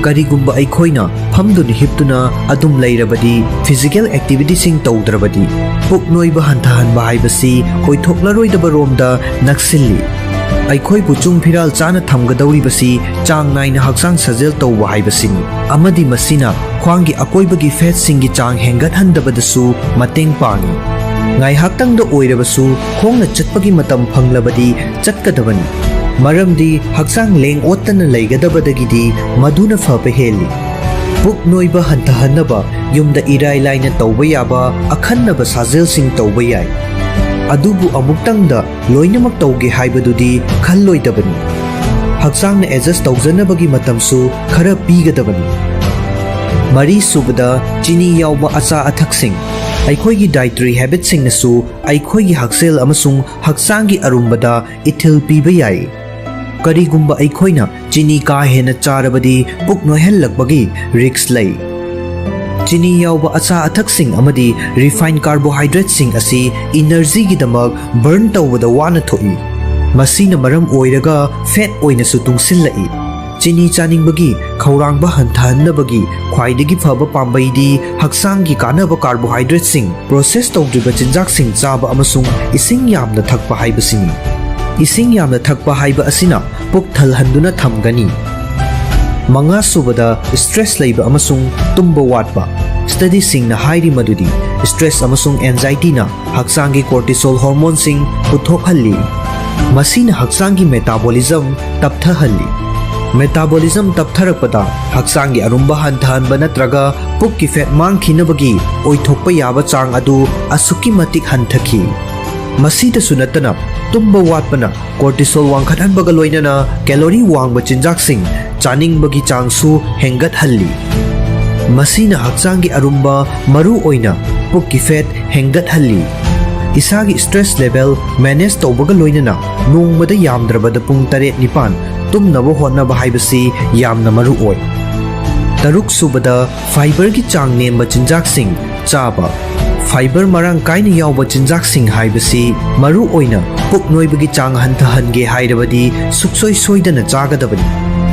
ꯀꯔꯤꯒꯨꯝꯕ ꯑꯩꯈꯣꯏꯅ ꯐꯝꯗꯨꯅ ꯍꯤꯞꯇꯨꯅ ꯑꯗꯨꯝ ꯂꯩꯔꯕꯗꯤ physical activityꯁꯤꯡ ꯇꯧꯗ꯭ꯔꯕꯗꯤ ꯄꯨꯛ ꯅꯣꯏꯕ ꯍꯟꯊꯍꯟꯕ ꯍꯥꯏꯕꯁꯤ ꯑꯣꯏꯊꯣꯛꯂꯔꯣꯏꯗꯕ ꯔꯣꯝꯗ ꯅꯛꯁꯤꯜꯂꯤ꯫ ꯑꯩꯈꯣꯏꯕꯨ ꯆꯨꯡ ꯐꯤꯔꯥꯜ ꯆꯥꯅ ꯊꯝꯒꯗꯧꯔꯤꯕꯁꯤ ꯆꯥꯡ ꯅꯥꯏꯅ ꯍꯛꯆꯥꯡ ꯁꯥꯖꯦꯜ ꯇꯧꯕ ꯍꯥꯏꯕꯁꯤꯅꯤ, ꯑꯃꯗꯤ ꯃꯁꯤꯅ ꯈ꯭ꯋꯥꯡꯒꯤ ꯑꯀꯣꯏꯕꯒꯤ fatꯁꯤꯡꯒꯤ ꯆꯥꯡ ꯍꯦꯟꯒꯠꯍꯟꯗꯕꯗꯁꯨ ꯃꯇꯦꯡ ꯄꯥꯡꯏ꯫ ꯉꯥꯏꯍꯥꯛꯇꯪꯗ ꯑꯣꯏꯔꯕꯁꯨ ꯈꯣꯡꯅ ꯆꯠꯄꯒꯤ ꯃꯇꯝ ꯐꯪꯂꯕꯗꯤ ꯆꯠꯀꯗꯕꯅꯤ, ꯃꯔꯝꯗꯤ ꯍꯛꯆꯥꯡ ꯂꯦꯡ ꯑꯣꯠꯇꯅ ꯂꯩꯒꯗꯕꯗꯒꯤꯗꯤ ꯃꯗꯨꯅ ꯐꯕ ꯍꯦꯜꯂꯤ꯫ ꯄꯨꯛ ꯅꯣꯏꯕ ꯍꯟꯊꯍꯟꯅꯕ ꯌꯨꯝꯗ ꯏꯔꯥꯏ ꯂꯥꯏꯅ ꯇꯧꯕ ꯌꯥꯕ ꯑꯈꯟꯅꯕ ꯁꯥꯖꯦꯜꯁꯤꯡ ꯇꯧꯕ ꯌꯥꯏ꯫ ꯑꯗꯨꯕꯨ ꯑꯃꯨꯛꯇꯪꯗ ꯂꯣꯏꯅꯃꯛ ꯇꯧꯒꯦ ꯍꯥꯏꯕꯗꯨꯗꯤ ꯈꯜꯂꯣꯏꯗꯕꯅꯤ꯫ ꯍꯛꯆꯥꯡꯅ adjust ꯇꯧꯖꯅꯕꯒꯤ ꯃꯇꯝꯁꯨ ꯈꯔ ꯄꯤꯒꯗꯕꯅꯤ꯫ ꯃꯔꯤꯁꯨꯕꯗ, ꯆꯤꯅꯤ ꯌꯥꯎꯕ ꯑꯆꯥ ꯑꯊꯛꯁꯤꯡ꯫ ꯑꯩꯈꯣꯏꯒꯤ dietary habitꯁꯤꯡꯅꯁꯨ ꯑꯩꯈꯣꯏꯒꯤ ꯍꯛꯁꯦꯜ ꯑꯃꯁꯨꯡ ꯍꯛꯆꯥꯡꯒꯤ ꯑꯔꯨꯝꯕꯗ ꯏꯊꯤꯜ ꯄꯤꯕ ꯌꯥꯏ꯫ ꯀꯔꯤꯒꯨꯝꯕ ꯑꯩꯈꯣꯏꯅ ꯆꯤꯅꯤ ꯀꯥ ꯍꯦꯟꯅ ꯆꯥꯔꯕꯗꯤ ꯄꯨꯛ ꯅꯣꯏꯍꯜꯂꯛꯄꯒꯤ risk ꯂꯩ꯫ ꯆꯤꯅꯤ ꯌꯥꯎꯕ ꯑꯆꯥ ꯑꯊꯛꯁꯤꯡ ꯑꯃꯗꯤ refined carbohydrateꯁꯤꯡ ꯑꯁꯤ energyꯒꯤꯗꯃꯛ burn ꯇꯧꯕꯗ ꯋꯥꯅ ꯊꯣꯛꯏ꯫ ꯃꯁꯤꯅ ꯃꯔꯝ ꯑꯣꯏꯔꯒ fat ꯑꯣꯏꯅꯁꯨ ꯇꯨꯡꯁꯤꯜꯂꯛꯏ꯫ ꯆꯤꯅꯤ ꯆꯥꯅꯤꯡꯕꯒꯤ ꯈꯧꯔꯥꯡꯕ ꯍꯟꯊꯍꯟꯅꯕꯒꯤ ꯈ꯭ꯋꯥꯏꯗꯒꯤ ꯐꯕ ꯄꯥꯝꯕꯩꯗꯤ ꯍꯛꯆꯥꯡꯒꯤ ꯀꯥꯟꯅꯕ carbohydrateꯁꯤꯡ, process ꯇꯧꯗ꯭ꯔꯤꯕ ꯆꯤꯟꯖꯥꯛꯁꯤꯡ ꯆꯥꯕ ꯑꯃꯁꯨꯡ ꯏꯁꯤꯡ ꯌꯥꯝꯅ ꯊꯛꯄ ꯍꯥꯏꯕꯁꯤꯅꯤ꯫ ꯏꯁꯤꯡ ꯌꯥꯝꯅ ꯊꯛꯄ ꯍꯥꯏꯕ ꯑꯁꯤꯅ ꯄꯨꯛ ꯊꯜꯍꯟꯗꯨꯅ ꯊꯝꯒꯅꯤ꯫ ꯃꯉꯥꯁꯨꯕꯗ, stress ꯂꯩꯕ ꯑꯃꯁꯨꯡ ꯇꯨꯝꯕ ꯋꯥꯠꯄ꯫ Studyꯁꯤꯡꯅ ꯍꯥꯏꯔꯤ ꯃꯗꯨꯗꯤ stress ꯑꯃꯁꯨꯡ anxietyꯅ ꯍꯛꯆꯥꯡꯒꯤ cortisol hormoneꯁꯤꯡ ꯄꯨꯊꯣꯛꯍꯜꯂꯤ꯫ ꯃꯁꯤꯅ ꯍꯛꯆꯥꯡꯒꯤ metabolism ꯇꯞꯊꯍꯜꯂꯤ꯫ Metabolism ꯇꯞꯊꯔꯛꯄꯗ ꯍꯛꯆꯥꯡꯒꯤ ꯑꯔꯨꯝꯕ ꯍꯟꯊꯍꯟꯕ ꯅꯠꯇ꯭ꯔꯒ ꯄꯨꯛꯀꯤ fat ꯃꯥꯡꯈꯤꯅꯕꯒꯤ ꯑꯣꯏꯊꯣꯛꯄ ꯌꯥꯕ ꯆꯥꯡ ꯑꯗꯨ ꯑꯁꯨꯛꯀꯤ ꯃꯇꯤꯛ ꯍꯟꯊꯈꯤ꯫ ꯃꯁꯤꯗꯁꯨ ꯅꯠꯇꯅ, ꯇꯨꯝꯕ ꯋꯥꯠꯄꯅ cortisol ꯋꯥꯡꯈꯠꯍꯟꯕꯒ ꯂꯣꯏꯅꯅ calorie ꯋꯥꯡꯕ ꯆꯤꯟꯖꯥꯛꯁꯤꯡ ꯆꯥꯅꯤꯡꯕꯒꯤ ꯆꯥꯡꯁꯨ ꯍꯦꯟꯒꯠꯍꯜꯂꯤ꯫ ꯃꯁꯤꯅ ꯍꯛꯆꯥꯡꯒꯤ ꯑꯔꯨꯝꯕ, ꯃꯔꯨ ꯑꯣꯏꯅ ꯄꯨꯛꯀꯤ fat ꯍꯦꯟꯒꯠꯍꯜꯂꯤ꯫ ꯏꯁꯥꯒꯤ stress level manage ꯇꯧꯕꯒ ꯂꯣꯏꯅꯅ ꯅꯣꯡꯃꯗ ꯌꯥꯝꯗ꯭ꯔꯕꯗ ꯄꯨꯡ ꯇꯔꯦꯠ ꯅꯤꯄꯥꯟ ꯇꯨꯝꯅꯕ ꯍꯣꯠꯅꯕ ꯍꯥꯏꯕꯁꯤ ꯌꯥꯝꯅ ꯃꯔꯨ ꯑꯣꯏ꯫ ꯇꯔꯨꯛ ꯁꯨꯕꯗ, fiberꯒꯤ ꯆꯥꯡ ꯅꯦꯝꯕ ꯆꯤꯟꯖꯥꯛꯁꯤꯡ ꯆꯥꯕ꯫ Fiber ꯃꯔꯥꯡ ꯀꯥꯏꯅ ꯌꯥꯎꯕ ꯆꯤꯟꯖꯥꯛꯁꯤꯡ ꯍꯥꯏꯕꯁꯤ ꯃꯔꯨ ꯑꯣꯏꯅ ꯄꯨꯛ ꯅꯣꯏꯕꯒꯤ ꯆꯥꯡ ꯍꯟꯊꯍꯟꯒꯦ ꯍꯥꯏꯔꯕꯗꯤ ꯁꯨꯛꯁꯣꯏ ꯁꯣꯏꯗꯅ ꯆꯥꯒꯗꯕꯅꯤ꯫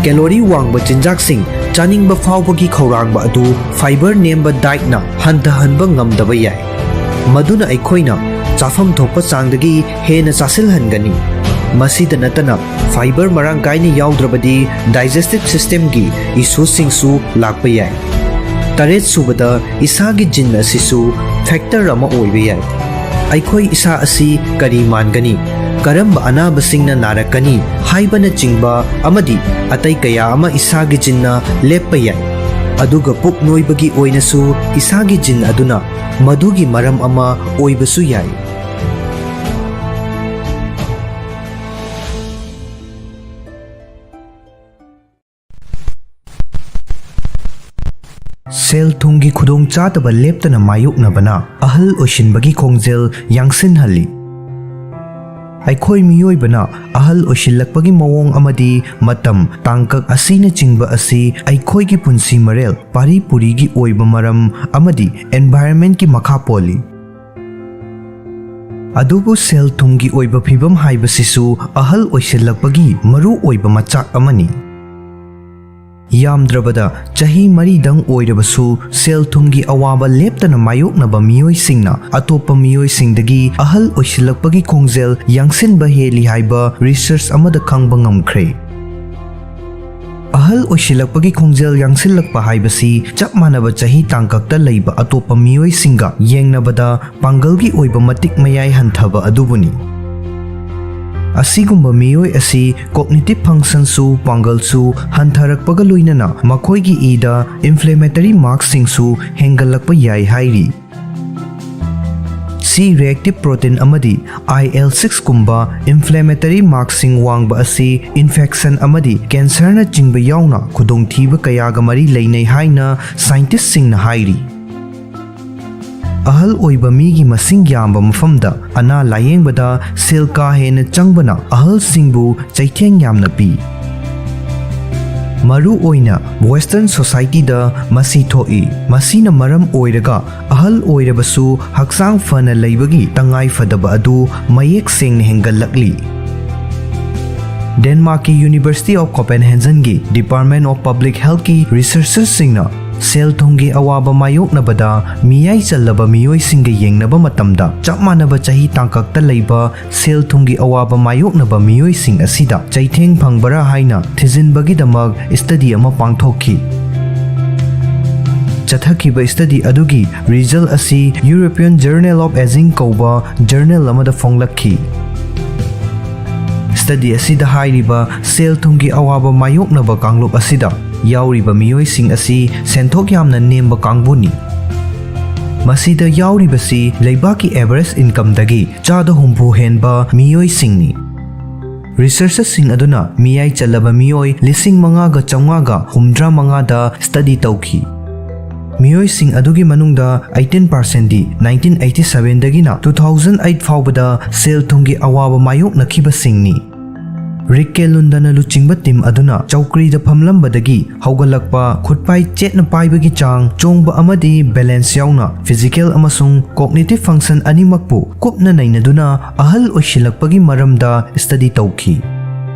Calorie ꯋꯥꯡꯕ ꯆꯤꯟꯖꯥꯛꯁꯤꯡ ꯆꯥꯅꯤꯡꯕ ꯐꯥꯎꯕꯒꯤ ꯈꯧꯔꯥꯡꯕ ꯑꯗꯨ fiber ꯅꯦꯝꯕ dietꯅ ꯍꯟꯊꯍꯟꯕ ꯉꯝꯗꯕ ꯌꯥꯏ꯫ ꯃꯗꯨꯅ ꯑꯩꯈꯣꯏꯅ ꯆꯥꯐꯝ ꯊꯣꯛꯄ ꯆꯥꯡꯗꯒꯤ ꯍꯦꯟꯅ ꯆꯥꯁꯤꯜꯍꯟꯒꯅꯤ꯫ ꯃꯁꯤꯗ ꯅꯠꯇꯅ, fiber ꯃꯔꯥꯡ ꯀꯥꯏꯅ ꯌꯥꯎꯗ꯭ꯔꯕꯗꯤ digestive systemꯒꯤ issueꯁꯤꯡꯁꯨ ꯂꯥꯛꯄ ꯌꯥꯏ꯫ ꯇꯔꯦꯠ ꯁꯨꯕꯗ, ꯏꯁꯥꯒꯤ gene ꯑꯁꯤꯁꯨ factor ꯑꯃ ꯑꯣꯏꯕ ꯌꯥꯏ꯫ ꯑꯩꯈꯣꯏ ꯏꯁꯥ ꯑꯁꯤ ꯀꯔꯤ ꯃꯥꯟꯒꯅꯤ, ꯀꯔꯝꯕ ꯑꯅꯥꯕꯁꯤꯡꯅ ꯅꯥꯔꯛꯀꯅꯤ ꯍꯥꯏꯕꯅꯆꯤꯡꯕ ꯑꯃꯗꯤ ꯑꯇꯩ ꯀꯌꯥ ꯑꯃ ꯏꯁꯥꯒꯤ geneꯅ ꯂꯦꯞꯄ ꯌꯥꯏ꯫ ꯑꯗꯨꯒ ꯄꯨꯛ ꯅꯣꯏꯕꯒꯤ ꯑꯣꯏꯅꯁꯨ ꯏꯁꯥꯒꯤ gene ꯑꯗꯨꯅ ꯃꯗꯨꯒꯤ ꯃꯔꯝ ꯑꯃ ꯑꯣꯏꯕꯁꯨ ꯌꯥꯏ꯫ ꯁꯦꯜ ꯊꯨꯝꯒꯤ ꯈꯨꯗꯣꯡꯆꯥꯗꯕ ꯂꯦꯞꯇꯅ ꯃꯥꯌꯣꯛꯅꯕꯅ ꯑꯍꯜ ꯑꯣꯏꯁꯤꯟꯕꯒꯤ ꯈꯣꯡꯖꯦꯜ ꯌꯥꯡꯁꯤꯟꯍꯜꯂꯤ꯫ ꯑꯩꯈꯣꯏ ꯃꯤꯑꯣꯏꯕꯅ ꯑꯍꯜ ꯑꯣꯏꯁꯤꯜꯂꯛꯄꯒꯤ ꯃꯑꯣꯡ ꯑꯃꯗꯤ ꯃꯇꯝ, ꯇꯥꯡꯀꯛ ꯑꯁꯤꯅꯆꯤꯡꯕ ꯑꯁꯤ ꯑꯩꯈꯣꯏꯒꯤ ꯄꯨꯟꯁꯤ ꯃꯔꯦꯜ, ꯄꯥꯔꯤ ꯄꯨꯔꯤꯒꯤ ꯑꯣꯏꯕ ꯃꯔꯝ ꯑꯃꯗꯤ environment ꯀꯤ ꯃꯈꯥ ꯄꯣꯜꯂꯤ꯫ ꯑꯗꯨꯕꯨ ꯁꯦꯜ ꯊꯨꯝꯒꯤ ꯑꯣꯏꯕ ꯐꯤꯕꯝ ꯍꯥꯏꯕꯁꯤꯁꯨ ꯑꯍꯜ ꯑꯣꯏꯁꯤꯜꯂꯛꯄꯒꯤ ꯃꯔꯨ ꯑꯣꯏꯕ ꯃꯆꯥꯛ ꯑꯃꯅꯤ꯫ ꯌꯥꯝꯗ꯭ꯔꯕꯗ ꯆꯍꯤ ꯃꯔꯤꯗꯪ ꯑꯣꯏꯔꯕꯁꯨ ꯁꯦꯜ ꯊꯨꯝꯒꯤ ꯑꯋꯥꯕ ꯂꯦꯞꯇꯅ ꯃꯥꯌꯣꯛꯅꯕ ꯃꯤꯑꯣꯏꯁꯤꯡꯅ ꯑꯇꯣꯞꯄ ꯃꯤꯑꯣꯏꯁꯤꯡꯗꯒꯤ ꯑꯍꯜ ꯑꯣꯏꯁꯤꯜꯂꯛꯄꯒꯤ ꯈꯣꯡꯖꯦꯜ ꯌꯥꯡꯁꯤꯟꯕ ꯍꯦꯜꯂꯤ ꯍꯥꯏꯕ research ꯑꯃꯗ ꯈꯪꯕ ꯉꯝꯈ꯭ꯔꯦ꯫ ꯑꯍꯜ ꯑꯣꯏꯁꯤꯜꯂꯛꯄꯒꯤ ꯈꯣꯡꯖꯦꯜ ꯌꯥꯡꯁꯤꯜꯂꯛꯄ ꯍꯥꯏꯕꯁꯤ ꯆꯞ ꯃꯥꯟꯅꯕ ꯆꯍꯤ ꯇꯥꯡꯀꯛꯇ ꯂꯩꯕ ꯑꯇꯣꯞꯄ ꯃꯤꯑꯣꯏꯁꯤꯡꯒ ꯌꯦꯡꯅꯕꯗ ꯄꯥꯡꯒꯜꯒꯤ ꯑꯣꯏꯕ ꯃꯇꯤꯛ ꯃꯌꯥꯏ ꯍꯟꯊꯕ ꯑꯗꯨꯕꯨꯅꯤ꯫ ꯑꯁꯤꯒꯨꯝꯕ ꯃꯤꯑꯣꯏ ꯑꯁꯤ cognitive function ꯁꯨ, ꯄꯥꯡꯒꯜꯁꯨ ꯍꯟꯊꯔꯛꯄꯒ ꯂꯣꯏꯅꯅ ꯃꯈꯣꯏꯒꯤ ꯏꯗ inflammatory mark ꯁꯤꯡꯁꯨ ꯍꯦꯟꯒꯠꯂꯛꯄ ꯌꯥꯏ ꯍꯥꯏꯔꯤ꯫ C reactive protein ꯑꯃꯗꯤ I L six ꯀꯨꯝꯕ inflammatory mark ꯁꯤꯡ ꯋꯥꯡꯕ ꯑꯁꯤ infection ꯑꯃꯗꯤ cancer ꯅꯆꯤꯡꯕ ꯌꯥꯎꯅ ꯈꯨꯗꯣꯡꯊꯤꯕ ꯀꯌꯥꯒ ꯃꯔꯤ ꯂꯩꯅꯩ ꯍꯥꯏꯅ scientist ꯁꯤꯡꯅ ꯍꯥꯏꯔꯤ꯫ ꯑꯍꯜ ꯑꯣꯏꯕ ꯃꯤꯒꯤ ꯃꯁꯤꯡ ꯌꯥꯝꯕ ꯃꯐꯝꯗ ꯑꯅꯥ ꯂꯥꯌꯦꯡꯕꯗ ꯁꯦꯜ ꯀꯥ ꯍꯦꯟꯅ ꯆꯪꯕꯅ ꯑꯍꯜꯁꯤꯡꯕꯨ ꯆꯩꯊꯦꯡ ꯌꯥꯝꯅ ꯄꯤ꯫ ꯃꯔꯨ ꯑꯣꯏꯅ Western society ꯗ ꯃꯁꯤ ꯊꯣꯛꯏ꯫ ꯃꯁꯤꯅ ꯃꯔꯝ ꯑꯣꯏꯔꯒ ꯑꯍꯜ ꯑꯣꯏꯔꯕꯁꯨ ꯍꯛꯆꯥꯡ ꯐꯅ ꯂꯩꯕꯒꯤ ꯇꯉꯥꯏ ꯐꯗꯕ ꯑꯗꯨ ꯃꯌꯦꯛ ꯁꯦꯡꯅ ꯍꯦꯟꯒꯠꯂꯛꯂꯤ꯫ ꯗꯦꯟꯃꯥꯔꯛꯀꯤ University of Copenhagen ꯒꯤ Department of Public Health ꯀꯤ researchers ꯁꯤꯡꯅ ꯁꯦꯜ ꯊꯨꯝꯒꯤ ꯑꯋꯥꯕ ꯃꯥꯌꯣꯛꯅꯕꯗ ꯃꯤꯌꯥꯏ ꯆꯜꯂꯕ ꯃꯤꯑꯣꯏꯁꯤꯡꯒ ꯌꯦꯡꯅꯕ ꯃꯇꯝꯗ, ꯆꯞ ꯃꯥꯟꯅꯕ ꯆꯍꯤ ꯇꯥꯡꯀꯛꯇ ꯂꯩꯕ ꯁꯦꯜ ꯊꯨꯝꯒꯤ ꯑꯋꯥꯕ ꯃꯥꯌꯣꯛꯅꯕ ꯃꯤꯑꯣꯏꯁꯤꯡ ꯑꯁꯤꯗ ꯆꯩꯊꯦꯡ ꯐꯪꯕꯔꯥ ꯍꯥꯏꯅ ꯊꯤꯖꯤꯟꯕꯒꯤꯗꯃꯛ study ꯑꯃ ꯄꯥꯡꯊꯣꯛꯈꯤ꯫ ꯆꯠꯊꯈꯤꯕ study ꯑꯗꯨꯒꯤ result ꯑꯁꯤ European Journal of Aging ꯀꯧꯕ journal ꯑꯃꯗ ꯐꯣꯡꯂꯛꯈꯤ꯫ Study ꯑꯁꯤꯗ ꯍꯥꯏꯔꯤꯕ ꯁꯦꯜ ꯊꯨꯝꯒꯤ ꯑꯋꯥꯕ ꯃꯥꯌꯣꯛꯅꯕ ꯀꯥꯡꯂꯨꯞ ꯑꯁꯤꯗ ꯌꯥꯎꯔꯤꯕ ꯃꯤꯑꯣꯏꯁꯤꯡ ꯑꯁꯤ ꯁꯦꯟꯊꯣꯛ ꯌꯥꯝꯅ ꯅꯦꯝꯕ ꯀꯥꯡꯕꯨꯅꯤ꯫ ꯃꯁꯤꯗ ꯌꯥꯎꯔꯤꯕꯁꯤ ꯂꯩꯕꯥꯛꯀꯤ average income ꯗꯒꯤ ꯆꯥꯗ ꯍꯨꯝꯐꯨ ꯍꯦꯟꯕ ꯃꯤꯑꯣꯏꯁꯤꯡꯅꯤ꯫ Researchers ꯁꯤꯡ ꯑꯗꯨꯅ ꯃꯤꯌꯥꯏ ꯆꯜꯂꯕ ꯃꯤꯑꯣꯏ ꯂꯤꯁꯤꯡ ꯃꯉꯥꯒ ꯆꯥꯝꯃꯉꯥꯒ ꯍꯨꯝꯗ꯭ꯔꯥ ꯃꯉꯥꯗ study ꯇꯧꯈꯤ꯫ ꯃꯤꯑꯣꯏꯁꯤꯡ ꯑꯗꯨꯒꯤ ꯃꯅꯨꯡꯗ eighteen percent ꯗꯤ nineteen eighty seven ꯗꯒꯤꯅ two thousand eight ꯐꯥꯎꯕꯗ ꯁꯦꯜ ꯊꯨꯝꯒꯤ ꯑꯋꯥꯕ ꯃꯥꯌꯣꯛꯅꯈꯤꯕꯁꯤꯡꯅꯤ꯫ ꯔꯤꯛ ꯀꯦꯂꯨꯟꯗꯅ ꯂꯨꯆꯤꯡꯕ ꯇꯤꯝ ꯑꯗꯨꯅ ꯆꯧꯀ꯭ꯔꯤꯗ ꯐꯝꯂꯝꯕꯗꯒꯤ ꯍꯧꯒꯠꯂꯛꯄ, ꯈꯨꯠꯄꯥꯏ ꯆꯦꯠꯅ ꯄꯥꯏꯕꯒꯤ ꯆꯥꯡ, ꯆꯣꯡꯕ ꯑꯃꯗꯤ ꯕꯦꯂꯦꯟꯁ ꯌꯥꯎꯅ ꯐꯤꯖꯤꯀꯦꯜ ꯑꯃꯁꯨꯡ ꯀꯣꯒꯅꯤꯇꯤꯚ ꯐꯪꯁꯟ ꯑꯅꯤꯃꯛꯄꯨ ꯀꯨꯞꯅ ꯅꯩꯅꯗꯨꯅ ꯑꯍꯜ ꯑꯣꯏꯁꯤꯜꯂꯛꯄꯒꯤ ꯃꯔꯝꯗ ꯁ꯭ꯇꯗꯤ ꯇꯧꯈꯤ꯫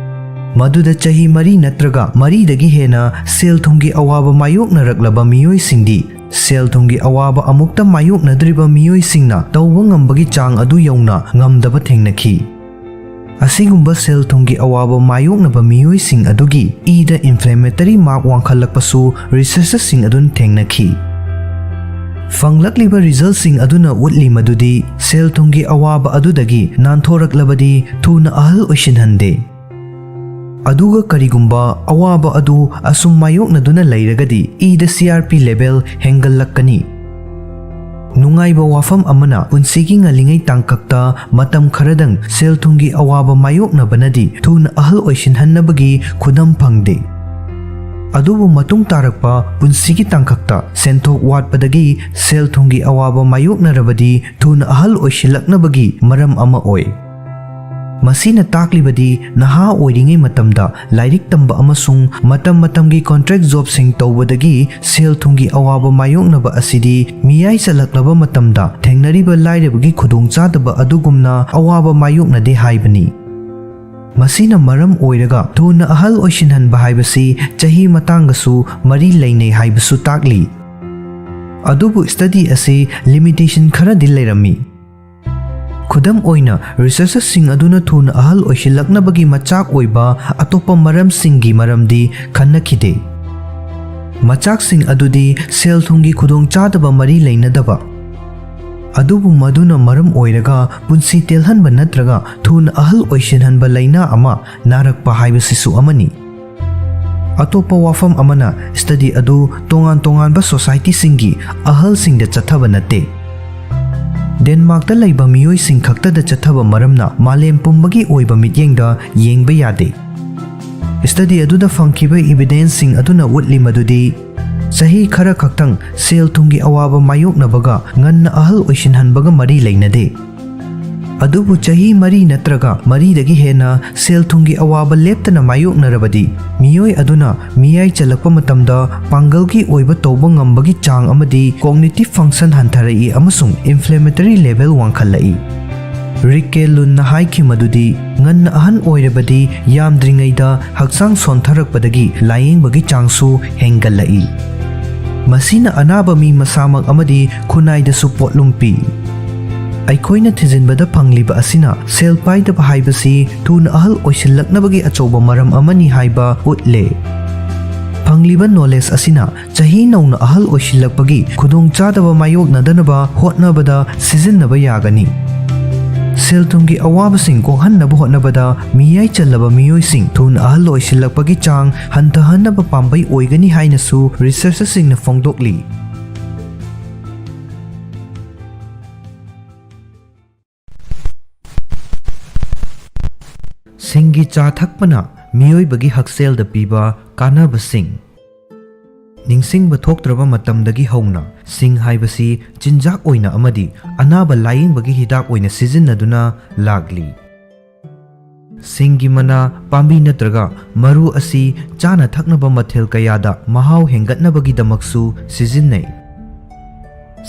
ꯃꯗꯨꯗ ꯆꯍꯤ ꯃꯔꯤ ꯅꯠꯇ꯭ꯔꯒ ꯃꯔꯤꯗꯒꯤ ꯍꯦꯟꯅ ꯁꯦꯜ ꯊꯨꯝꯒꯤ ꯑꯋꯥꯕ ꯃꯥꯌꯣꯛꯅꯔꯛꯂꯕ ꯃꯤꯑꯣꯏꯁꯤꯡꯗꯤ ꯁꯦꯜ ꯊꯨꯝꯒꯤ ꯑꯋꯥꯕ ꯑꯃꯨꯛꯇ ꯃꯥꯌꯣꯛꯅꯗ꯭ꯔꯤꯕ ꯃꯤꯑꯣꯏꯁꯤꯡꯅ ꯇꯧꯕ ꯉꯝꯕꯒꯤ ꯆꯥꯡ ꯑꯗꯨ ꯌꯧꯅ ꯉꯝꯗꯕ ꯊꯦꯡꯅꯈꯤ꯫ ꯑꯁꯤꯒꯨꯝꯕ ꯁꯦꯜ ꯊꯨꯝꯒꯤ ꯑꯋꯥꯕ ꯃꯥꯌꯣꯛꯅꯕ ꯃꯤꯑꯣꯏꯁꯤꯡ ꯑꯗꯨꯒꯤ ꯏꯗ ꯏꯟꯐ꯭ꯂꯦꯃꯦꯇꯔꯤ ꯃꯥꯔꯛ ꯋꯥꯡꯈꯠꯂꯛꯄꯁꯨ ꯔꯤꯁꯔꯆꯔꯁꯤꯡ ꯑꯗꯨꯅ ꯊꯦꯡꯅꯈꯤ꯫ ꯐꯪꯂꯛꯂꯤꯕ ꯔꯤꯖꯜꯁꯤꯡ ꯑꯗꯨꯅ ꯎꯠꯂꯤ ꯃꯗꯨꯗꯤ ꯁꯦꯜ ꯊꯨꯝꯒꯤ ꯑꯋꯥꯕ ꯑꯗꯨꯗꯒꯤ ꯅꯥꯟꯊꯣꯔꯛꯂꯕꯗꯤ ꯊꯨꯅ ꯑꯍꯜ ꯑꯣꯏꯁꯤꯟꯍꯟꯗꯦ꯫ ꯑꯗꯨꯒ ꯀꯔꯤꯒꯨꯝꯕ ꯑꯋꯥꯕ ꯑꯗꯨ ꯑꯁꯨꯝ ꯃꯥꯌꯣꯛꯅꯗꯨꯅ ꯂꯩꯔꯒꯗꯤ ꯏꯗ C R P level ꯍꯦꯟꯒꯠꯂꯛꯀꯅꯤ꯫ ꯅꯨꯡꯉꯥꯏꯕ ꯋꯥꯐꯝ ꯑꯃꯅ, ꯄꯨꯟꯁꯤꯒꯤ ꯉꯜꯂꯤꯉꯩ ꯇꯥꯡꯀꯛꯇ ꯃꯇꯝ ꯈꯔꯗꯪ ꯁꯦꯜ ꯊꯨꯝꯒꯤ ꯑꯋꯥꯕ ꯃꯥꯌꯣꯛꯅꯕꯅꯗꯤ ꯊꯨꯅ ꯑꯍꯜ ꯑꯣꯏꯁꯤꯟꯍꯟꯅꯕꯒꯤ ꯈꯨꯗꯝ ꯐꯪꯗꯦ꯫ ꯑꯗꯨꯕꯨ ꯃꯇꯨꯡ ꯇꯥꯔꯛꯄ ꯄꯨꯟꯁꯤꯒꯤ ꯇꯥꯡꯀꯛꯇ ꯁꯦꯟꯊꯣꯛ ꯋꯥꯠꯄꯗꯒꯤ ꯁꯦꯜ ꯊꯨꯝꯒꯤ ꯑꯋꯥꯕ ꯃꯥꯌꯣꯛꯅꯔꯕꯗꯤ ꯊꯨꯅ ꯑꯍꯜ ꯑꯣꯏꯁꯤꯜꯂꯛꯅꯕꯒꯤ ꯃꯔꯝ ꯑꯃ ꯑꯣꯏ꯫ ꯃꯁꯤꯅ ꯇꯥꯛꯂꯤꯕꯗꯤ ꯅꯍꯥ ꯑꯣꯏꯔꯤꯉꯩ ꯃꯇꯝꯗ ꯂꯥꯏꯔꯤꯛ ꯇꯝꯕ ꯑꯃꯁꯨꯡ ꯃꯇꯝ ꯃꯇꯝꯒꯤ ꯀꯣꯟꯇ꯭ꯔꯦꯛ ꯖꯣꯕꯁꯤꯡ ꯇꯧꯕꯗꯒꯤ ꯁꯦꯜ ꯊꯨꯝꯒꯤ ꯑꯋꯥꯕ ꯃꯥꯌꯣꯛꯅꯕ ꯑꯁꯤꯗꯤ ꯃꯤꯌꯥꯏ ꯆꯜꯂꯛꯂꯕ ꯃꯇꯝꯗ ꯊꯦꯡꯅꯔꯤꯕ ꯂꯥꯏꯔꯕꯒꯤ ꯈꯨꯗꯣꯡꯆꯥꯗꯕ ꯑꯗꯨꯒꯨꯝꯅ ꯑꯋꯥꯕ ꯃꯥꯌꯣꯛꯅꯗꯦ ꯍꯥꯏꯕꯅꯤ꯫ ꯃꯁꯤꯅ ꯃꯔꯝ ꯑꯣꯏꯔꯒ ꯊꯨꯅ ꯑꯍꯜ ꯑꯣꯏꯁꯤꯟꯍꯟꯕ ꯍꯥꯏꯕꯁꯤ ꯆꯍꯤ ꯃꯇꯥꯡꯒꯁꯨ ꯃꯔꯤ ꯂꯩꯅꯩ ꯍꯥꯏꯕꯁꯨ ꯇꯥꯛꯂꯤ꯫ ꯑꯗꯨꯕꯨ ꯁ꯭ꯇꯗꯤ ꯑꯁꯤ ꯂꯤꯃꯤꯇꯦꯁꯟ ꯈꯔꯗꯤ ꯂꯩꯔꯝꯃꯤ꯫ ꯈꯨꯗꯝ ꯑꯣꯏꯅ, ꯔꯤꯁꯔꯆꯔꯁꯤꯡ ꯑꯗꯨꯅ ꯊꯨꯅ ꯑꯍꯜ ꯑꯣꯏꯁꯤꯜꯂꯛꯅꯕꯒꯤ ꯃꯆꯥꯛ ꯑꯣꯏꯕ ꯑꯇꯣꯞꯄ ꯃꯔꯝꯁꯤꯡꯒꯤ ꯃꯔꯝꯗꯤ ꯈꯟꯅꯈꯤꯗꯦ꯫ ꯃꯆꯥꯛꯁꯤꯡ ꯑꯗꯨꯗꯤ ꯁꯦꯜ ꯊꯨꯝꯒꯤ ꯈꯨꯗꯣꯡꯆꯥꯗꯕ ꯃꯔꯤ ꯂꯩꯅꯗꯕ, ꯑꯗꯨꯕꯨ ꯃꯗꯨꯅ ꯃꯔꯝ ꯑꯣꯏꯔꯒ ꯄꯨꯟꯁꯤ ꯇꯦꯜꯍꯟꯕ ꯅꯠꯇ꯭ꯔꯒ ꯊꯨꯅ ꯑꯍꯜ ꯑꯣꯏꯁꯤꯟꯍꯟꯕ ꯂꯥꯏꯅꯥ ꯑꯃ ꯅꯥꯔꯛꯄ ꯍꯥꯏꯕꯁꯤꯁꯨ ꯑꯃꯅꯤ꯫ ꯑꯇꯣꯞꯄ ꯋꯥꯐꯝ ꯑꯃꯅ, ꯁ꯭ꯇꯗꯤ ꯑꯗꯨ ꯇꯣꯉꯥꯟ ꯇꯣꯉꯥꯟꯕ ꯁꯣꯁꯥꯏꯇꯤꯁꯤꯡꯒꯤ ꯑꯍꯜꯁꯤꯡꯗ ꯆꯠꯊꯕ ꯅꯠꯇꯦ꯫ ꯗꯦꯟꯃꯥꯔꯛꯇ ꯂꯩꯕ ꯃꯤꯑꯣꯏꯁꯤꯡ ꯈꯛꯇꯗ ꯆꯠꯊꯕ ꯃꯔꯝꯅ ꯃꯥꯂꯦꯝ ꯄꯨꯝꯕꯒꯤ ꯑꯣꯏꯕ ꯃꯤꯠꯌꯦꯡꯗ ꯌꯦꯡꯕ ꯌꯥꯗꯦ꯫ ꯁ꯭ꯇꯗꯤ ꯑꯗꯨꯗ ꯐꯪꯈꯤꯕ ꯏꯕꯤꯗꯦꯟꯁꯁꯤꯡ ꯑꯗꯨꯅ ꯎꯠꯂꯤ ꯃꯗꯨꯗꯤ ꯆꯍꯤ ꯈꯔ ꯈꯛꯇꯪ ꯁꯦꯜ ꯊꯨꯝꯒꯤ ꯑꯋꯥꯕ ꯃꯥꯌꯣꯛꯅꯕꯒ ꯉꯟꯅ ꯑꯍꯜ ꯑꯣꯏꯁꯤꯟꯍꯟꯕꯒ ꯃꯔꯤ ꯂꯩꯅꯗꯦ꯫ ꯑꯗꯨꯕꯨ ꯆꯍꯤ ꯃꯔꯤ ꯅꯠꯇ꯭ꯔꯒ ꯃꯔꯤꯗꯒꯤ ꯍꯦꯟꯅ ꯁꯦꯜ ꯊꯨꯝꯒꯤ ꯑꯋꯥꯕ ꯂꯦꯞꯇꯅ ꯃꯥꯌꯣꯛꯅꯔꯕꯗꯤ, ꯃꯤꯑꯣꯏ ꯑꯗꯨꯅ ꯃꯤꯌꯥꯏ ꯆꯜꯂꯛꯄ ꯃꯇꯝꯗ ꯄꯥꯡꯒꯜꯒꯤ ꯑꯣꯏꯕ ꯇꯧꯕ ꯉꯝꯕꯒꯤ ꯆꯥꯡ ꯑꯃꯗꯤ cognitive function ꯍꯟꯊꯔꯛꯏ ꯑꯃꯁꯨꯡ inflammatory level ꯋꯥꯡꯈꯠꯂꯛꯏ꯫ ꯔꯤꯛꯀꯦ ꯂꯨꯟꯅ ꯍꯥꯏꯈꯤ ꯃꯗꯨꯗꯤ, ꯉꯟꯅ ꯑꯍꯟ ꯑꯣꯏꯔꯕꯗꯤ ꯌꯥꯝꯗ꯭ꯔꯤꯉꯩꯗ ꯍꯛꯆꯥꯡ ꯁꯣꯟꯊꯔꯛꯄꯗꯒꯤ ꯂꯥꯌꯦꯡꯕꯒꯤ ꯆꯥꯡꯁꯨ ꯍꯦꯟꯒꯠꯂꯛꯏ꯫ ꯃꯁꯤꯅ ꯑꯅꯥꯕ ꯃꯤ ꯃꯁꯥꯃꯛ ꯑꯃꯗꯤ ꯈꯨꯟꯅꯥꯏꯗꯁꯨ ꯄꯣꯠꯂꯨꯝ ꯄꯤ꯫ ꯑꯩꯈꯣꯏꯅ ꯊꯤꯖꯤꯟꯕꯗ ꯐꯪꯂꯤꯕ ꯑꯁꯤꯅ ꯁꯦꯜ ꯄꯥꯏꯗꯕ ꯍꯥꯏꯕꯁꯤ ꯊꯨꯅ ꯑꯍꯜ ꯑꯣꯏꯁꯤꯜꯂꯛꯅꯕꯒꯤ ꯑꯆꯧꯕ ꯃꯔꯝ ꯑꯃꯅꯤ ꯍꯥꯏꯕ ꯎꯠꯂꯦ꯫ ꯐꯪꯂꯤꯕ knowledge ꯑꯁꯤꯅ ꯆꯍꯤ ꯅꯧꯅ ꯑꯍꯜ ꯑꯣꯏꯁꯤꯜꯂꯛꯄꯒꯤ ꯈꯨꯗꯣꯡꯆꯥꯗꯕ ꯃꯥꯌꯣꯛꯅꯗꯅꯕ ꯍꯣꯠꯅꯕꯗ ꯁꯤꯖꯤꯟꯅꯕ ꯌꯥꯒꯅꯤ꯫ ꯁꯦꯜ ꯊꯨꯝꯒꯤ ꯑꯋꯥꯕꯁꯤꯡ ꯀꯣꯛꯍꯟꯅꯕ ꯍꯣꯠꯅꯕꯗ ꯃꯤꯌꯥꯏ ꯆꯜꯂꯕ ꯃꯤꯑꯣꯏꯁꯤꯡ ꯊꯨꯅ ꯑꯍꯜ ꯑꯣꯏꯁꯤꯜꯂꯛꯄꯒꯤ ꯆꯥꯡ ꯍꯟꯊꯍꯟꯅꯕ ꯄꯥꯝꯕꯩ ꯑꯣꯏꯒꯅꯤ ꯍꯥꯏꯅꯁꯨ researcherꯁꯤꯡꯅ ꯐꯣꯡꯗꯣꯛꯂꯤ꯫ ꯁꯤꯡꯒꯤ ꯆꯥ ꯊꯛꯄꯅ ꯃꯤꯑꯣꯏꯕꯒꯤ ꯍꯛꯁꯦꯜꯗ ꯄꯤꯕ ꯀꯥꯟꯅꯕꯁꯤꯡ꯫ ꯅꯤꯡꯁꯤꯡꯕ ꯊꯣꯛꯇ꯭ꯔꯕ ꯃꯇꯝꯗꯒꯤ ꯍꯧꯅ ꯁꯤꯡ ꯍꯥꯏꯕꯁꯤ ꯆꯤꯟꯖꯥꯛ ꯑꯣꯏꯅ ꯑꯃꯗꯤ ꯑꯅꯥꯕ ꯂꯥꯌꯦꯡꯕꯒꯤ ꯍꯤꯗꯥꯛ ꯑꯣꯏꯅ ꯁꯤꯖꯤꯟꯅꯗꯨꯅ ꯂꯥꯛꯂꯤ꯫ ꯁꯤꯡꯒꯤ ꯃꯅꯥ, ꯄꯥꯝꯕꯤ ꯅꯠꯇ꯭ꯔꯒ ꯃꯔꯨ ꯑꯁꯤ ꯆꯥꯅ ꯊꯛꯅꯕ ꯃꯊꯦꯜ ꯀꯌꯥꯗ ꯃꯍꯥꯎ ꯍꯦꯟꯒꯠꯅꯕꯒꯤꯗꯃꯛꯁꯨ ꯁꯤꯖꯤꯟꯅꯩ꯫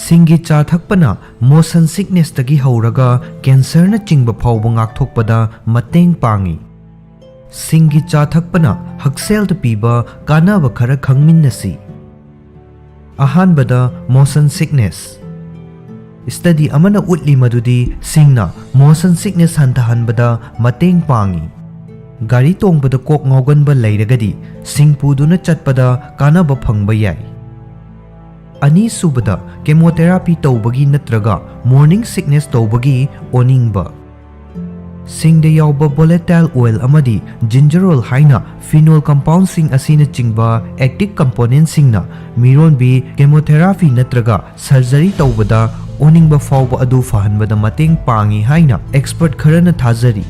ꯁꯤꯡꯒꯤ ꯆꯥ ꯊꯛꯄꯅ motion sicknessꯇꯒꯤ ꯍꯧꯔꯒ cancerꯅꯆꯤꯡꯕ ꯐꯥꯎꯕ ꯉꯥꯛꯊꯣꯛꯄꯗ ꯃꯇꯦꯡ ꯄꯥꯡꯏ꯫ ꯁꯤꯡꯒꯤ ꯆꯥ ꯊꯛꯄꯅ ꯍꯛꯁꯦꯜꯗ ꯄꯤꯕ ꯀꯥꯟꯅꯕ ꯈꯔ ꯈꯪꯃꯤꯟꯅꯁꯤ꯫ ꯑꯍꯥꯟꯕꯗ, motion sickness꯫ Study ꯑꯃꯅ ꯎꯠꯂꯤ ꯃꯗꯨꯗꯤ ꯁꯤꯡꯅ motion sickness ꯍꯟꯊꯍꯟꯕꯗ ꯃꯇꯦꯡ ꯄꯥꯡꯏ꯫ ꯒꯥꯔꯤ ꯇꯣꯡꯕꯗ ꯀꯣꯛ ꯉꯥꯎꯒꯟꯕ ꯂꯩꯔꯒꯗꯤ ꯁꯤꯡ ꯄꯨꯗꯨꯅ ꯆꯠꯄꯗ ꯀꯥꯟꯅꯕ ꯐꯪꯕ ꯌꯥꯏ꯫ ꯑꯅꯤꯁꯨꯕꯗ, chemotherapy ꯇꯧꯕꯒꯤ ꯅꯠꯇ꯭ꯔꯒ morning sickness ꯇꯧꯕꯒꯤ ꯑꯣꯅꯤꯡꯕ꯫ ꯁꯤꯡꯗ ꯌꯥꯎꯕ volatile oil ꯑꯃꯗꯤ ginger oil ꯍꯥꯏꯅ phenol compoundꯁꯤꯡ ꯑꯁꯤꯅꯆꯤꯡꯕ active componentꯁꯤꯡꯅ ꯃꯤꯔꯣꯟꯕꯤ chemotherapy ꯅꯠꯇ꯭ꯔꯒ surgery ꯇꯧꯕꯗ ꯑꯣꯅꯤꯡꯕ ꯐꯥꯎꯕ ꯑꯗꯨ ꯐꯍꯟꯕꯗ ꯃꯇꯦꯡ ꯄꯥꯡꯏ ꯍꯥꯏꯅ expert ꯈꯔꯅ ꯊꯥꯖꯔꯤ꯫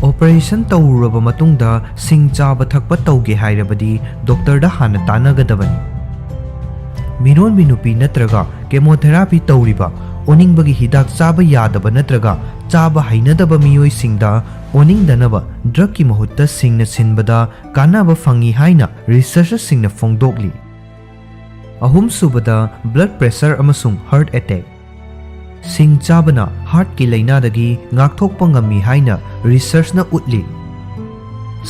ꯑꯣꯄꯔꯦꯁꯟ ꯇꯧꯔꯨꯔꯕ ꯃꯇꯨꯡꯗ ꯁꯤꯡ ꯆꯥꯕ ꯊꯛꯄ ꯇꯧꯒꯦ ꯍꯥꯏꯔꯕꯗꯤ ꯗꯣꯛꯇꯔꯗ ꯍꯥꯟꯅ ꯇꯥꯟꯅꯒꯗꯕꯅꯤ꯫ ꯃꯤꯔꯣꯟꯕꯤ ꯅꯨꯄꯤ ꯅꯠꯇ꯭ꯔꯒ ꯀꯦꯃꯣꯊꯦꯔꯥꯄꯤ ꯇꯧꯔꯤꯕ, ꯑꯣꯅꯤꯡꯕꯒꯤ ꯍꯤꯗꯥꯛ ꯆꯥꯕ ꯌꯥꯗꯕ ꯅꯠꯇ꯭ꯔꯒ ꯆꯥꯕ ꯍꯩꯅꯗꯕ ꯃꯤꯑꯣꯏꯁꯤꯡꯗ ꯑꯣꯅꯤꯡꯗꯅꯕ ꯗ꯭ꯔꯒꯀꯤ ꯃꯍꯨꯠꯇ ꯁꯤꯡꯅ ꯁꯤꯟꯕꯗ ꯀꯥꯟꯅꯕ ꯐꯪꯏ ꯍꯥꯏꯅ ꯔꯤꯁꯔꯆꯔꯁꯤꯡꯅ ꯐꯣꯡꯗꯣꯛꯂꯤ꯫ ꯑꯍꯨꯝꯁꯨꯕꯗ, ꯕ꯭ꯂꯗ ꯄ꯭ꯔꯦꯁꯔ ꯑꯃꯁꯨꯡ ꯍꯥꯔꯠ ꯑꯦꯇꯦꯛ꯫ ꯁꯤꯡ ꯆꯥꯕꯅ ꯍꯥꯔꯠꯀꯤ ꯂꯥꯏꯅꯥꯗꯒꯤ ꯉꯥꯛꯊꯣꯛꯄ ꯉꯝꯃꯤ ꯍꯥꯏꯅ ꯔꯤꯁꯔꯆꯅ ꯎꯠꯂꯤ꯫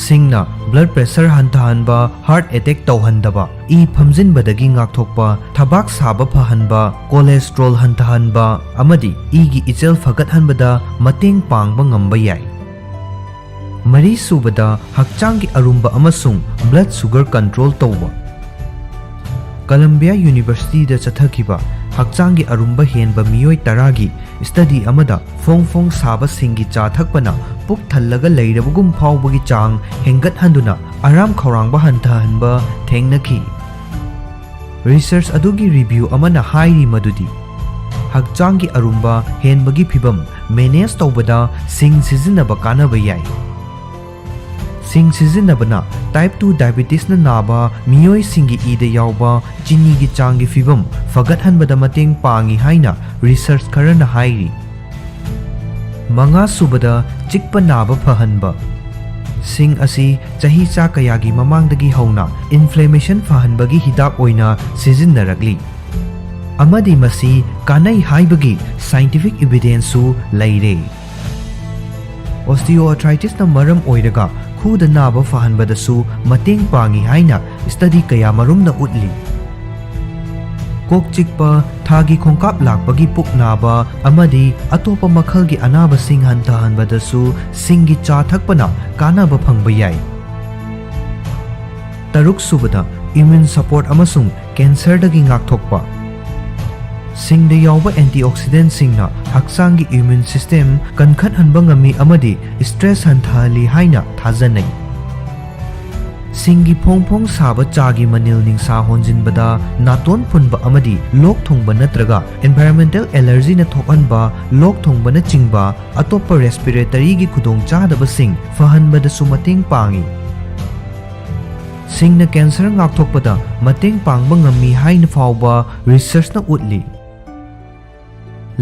ꯁꯤꯡꯅ ꯕ꯭ꯂꯗ ꯄ꯭ꯔꯦꯁꯔ ꯍꯟꯊꯍꯟꯕ, ꯍꯥꯔꯠ ꯑꯦꯇꯦꯛ ꯇꯧꯍꯟꯗꯕ, ꯏ ꯐꯝꯖꯤꯟꯕꯗꯒꯤ ꯉꯥꯛꯊꯣꯛꯄ, ꯊꯕꯥꯛ ꯁꯥꯕ ꯐꯍꯟꯕ, ꯀꯣꯂꯦꯁꯇ꯭ꯔꯣꯜ ꯍꯟꯊꯍꯟꯕ ꯑꯃꯗꯤ ꯏꯒꯤ ꯏꯆꯦꯜ ꯐꯒꯠꯍꯟꯕꯗ ꯃꯇꯦꯡ ꯄꯥꯡꯕ ꯉꯝꯕ ꯌꯥꯏ꯫ ꯃꯔꯤꯁꯨꯕꯗ, ꯍꯛꯆꯥꯡꯒꯤ ꯑꯔꯨꯝꯕ ꯑꯃꯁꯨꯡ ꯕ꯭ꯂꯗ ꯁꯨꯒꯔ ꯀꯟꯇ꯭ꯔꯣꯜ ꯇꯧꯕ꯫ ꯀꯂꯝꯕꯤꯌꯥ ꯌꯨꯅꯤꯚꯔꯁꯤꯇꯤꯗ ꯆꯠꯊꯈꯤꯕ ꯍꯛꯆꯥꯡꯒꯤ ꯑꯔꯨꯝꯕ ꯍꯦꯟꯕ ꯃꯤꯑꯣꯏ ꯇꯔꯥꯒꯤ ꯁ꯭ꯇꯗꯤ ꯑꯃꯗ ꯐꯣꯡ ꯐꯣꯡ ꯁꯥꯕ ꯁꯤꯡꯒꯤ ꯆꯥ ꯊꯛꯄꯅ ꯄꯨꯛ ꯊꯜꯂꯒ ꯂꯩꯔꯕꯒꯨꯝ ꯐꯥꯎꯕꯒꯤ ꯆꯥꯡ ꯍꯦꯟꯒꯠꯍꯟꯗꯨꯅ ꯑꯔꯥꯝ ꯈꯧꯔꯥꯡꯕ ꯍꯟꯊꯍꯟꯕ ꯊꯦꯡꯅꯈꯤ꯫ ꯔꯤꯁꯔꯆ ꯑꯗꯨꯒꯤ ꯔꯤꯚꯤꯌꯨ ꯑꯃꯅ ꯍꯥꯏꯔꯤ ꯃꯗꯨꯗꯤ ꯍꯛꯆꯥꯡꯒꯤ ꯑꯔꯨꯝꯕ ꯍꯦꯟꯕꯒꯤ ꯐꯤꯚꯝ ꯃꯦꯅꯦꯖ ꯇꯧꯕꯗ ꯁꯤꯡ ꯁꯤꯖꯤꯟꯅꯕ ꯀꯥꯟꯅꯕ ꯌꯥꯏ꯫ ꯁꯤꯡ ꯁꯤꯖꯤꯟꯅꯕꯅ ꯇꯥꯏꯞ ꯇꯨ ꯗꯥꯏꯕꯤꯇꯤꯁꯅ ꯅꯥꯕ ꯃꯤꯑꯣꯏꯁꯤꯡꯒꯤ ꯏꯗ ꯌꯥꯎꯕ ꯆꯤꯅꯤꯒꯤ ꯆꯥꯡꯒꯤ ꯐꯤꯚꯝ ꯐꯒꯠꯍꯟꯕꯗ ꯃꯇꯦꯡ ꯄꯥꯡꯏ ꯍꯥꯏꯅ ꯔꯤꯁꯔꯆ ꯈꯔꯅ ꯍꯥꯏꯔꯤ꯫ ꯃꯉꯥꯁꯨꯕꯗ, ꯆꯤꯛꯄ ꯅꯥꯕ ꯐꯍꯟꯕ꯫ ꯁꯤꯡ ꯑꯁꯤ ꯆꯍꯤꯆꯥ ꯀꯌꯥꯒꯤ ꯃꯃꯥꯡꯗꯒꯤ ꯍꯧꯅ ꯏꯟꯐ꯭ꯂꯦꯃꯦꯁꯟ ꯐꯍꯟꯕꯒꯤ ꯍꯤꯗꯥꯛ ꯑꯣꯏꯅ ꯁꯤꯖꯤꯟꯅꯔꯛꯂꯤ, ꯑꯃꯗꯤ ꯃꯁꯤ ꯀꯥꯟꯅꯩ ꯍꯥꯏꯕꯒꯤ ꯁꯥꯏꯟꯇꯤꯐꯤꯛ ꯏꯚꯤꯗꯦꯟꯁꯁꯨ ꯂꯩꯔꯦ꯫ ꯑꯣꯁꯇꯤꯑꯣꯑꯥꯔꯊ꯭ꯔꯥꯏꯇꯤꯁꯅ ꯃꯔꯝ ꯑꯣꯏꯔꯒ ꯈꯨꯗ ꯅꯥꯕ ꯐꯍꯟꯕꯗꯁꯨ ꯃꯇꯦꯡ ꯄꯥꯡꯏ ꯍꯥꯏꯅ ꯁ꯭ꯇꯗꯤ ꯀꯌꯥꯃꯔꯨꯝꯅ ꯎꯠꯂꯤ꯫ ꯀꯣꯛ ꯆꯤꯛꯄ, ꯊꯥꯒꯤ ꯈꯣꯡꯀꯥꯞ ꯂꯥꯛꯄꯒꯤ ꯄꯨꯛ ꯅꯥꯕ ꯑꯃꯗꯤ ꯑꯇꯣꯞꯄ ꯃꯈꯜꯒꯤ ꯑꯅꯥꯕꯁꯤꯡ ꯍꯟꯊꯍꯟꯕꯗꯁꯨ ꯁꯤꯡꯒꯤ ꯆꯥ ꯊꯛꯄꯅ ꯀꯥꯟꯅꯕ ꯐꯪꯕ ꯌꯥꯏ꯫ ꯇꯔꯨꯛꯁꯨꯕꯗ, ꯏꯝꯃ꯭ꯌꯨꯟ ꯁꯄꯣꯔꯠ ꯑꯃꯁꯨꯡ ꯀꯦꯟꯁꯔꯗꯒꯤ ꯉꯥꯛꯊꯣꯛꯄ꯫ ꯁꯤꯡꯗ ꯌꯥꯎꯕ ꯑꯦꯟꯇꯤꯑꯣꯛꯁꯤꯗꯦꯟꯠꯁꯤꯡꯅ ꯍꯛꯆꯥꯡꯒꯤ ꯏꯝꯃ꯭ꯌꯨꯟ ꯁꯤꯁꯇꯦꯝ ꯀꯟꯈꯠꯍꯟꯕ ꯉꯝꯃꯤ ꯑꯃꯗꯤ ꯁ꯭ꯇ꯭ꯔꯦꯁ ꯍꯟꯊꯍꯜꯂꯤ ꯍꯥꯏꯅ ꯊꯥꯖꯅꯩ꯫ ꯁꯤꯡꯒꯤ ꯐꯣꯡ ꯐꯣꯡ ꯁꯥꯕ ꯆꯥꯒꯤ ꯃꯅꯤꯜ ꯅꯤꯡꯁꯥ ꯍꯣꯟꯖꯤꯟꯕꯗ ꯅꯥꯇꯣꯟ ꯐꯨꯟꯕ ꯑꯃꯗꯤ ꯂꯣꯛ ꯊꯨꯡꯕ ꯅꯠꯇ꯭ꯔꯒ environmental allergyꯅ ꯊꯣꯛꯍꯟꯕ ꯂꯣꯛ ꯊꯨꯡꯕꯅꯆꯤꯡꯕ ꯑꯇꯣꯞꯄ respiratoryꯒꯤ ꯈꯨꯗꯣꯡꯆꯥꯗꯕꯁꯤꯡ ꯐꯍꯟꯕꯗꯁꯨ ꯃꯇꯦꯡ ꯄꯥꯡꯏ꯫ ꯁꯤꯡꯅ cancer ꯉꯥꯛꯊꯣꯛꯄꯗ ꯃꯇꯦꯡ ꯄꯥꯡꯕ ꯉꯝꯃꯤ ꯍꯥꯏꯅ ꯐꯥꯎꯕ researchꯅ ꯎꯠꯂꯤ꯫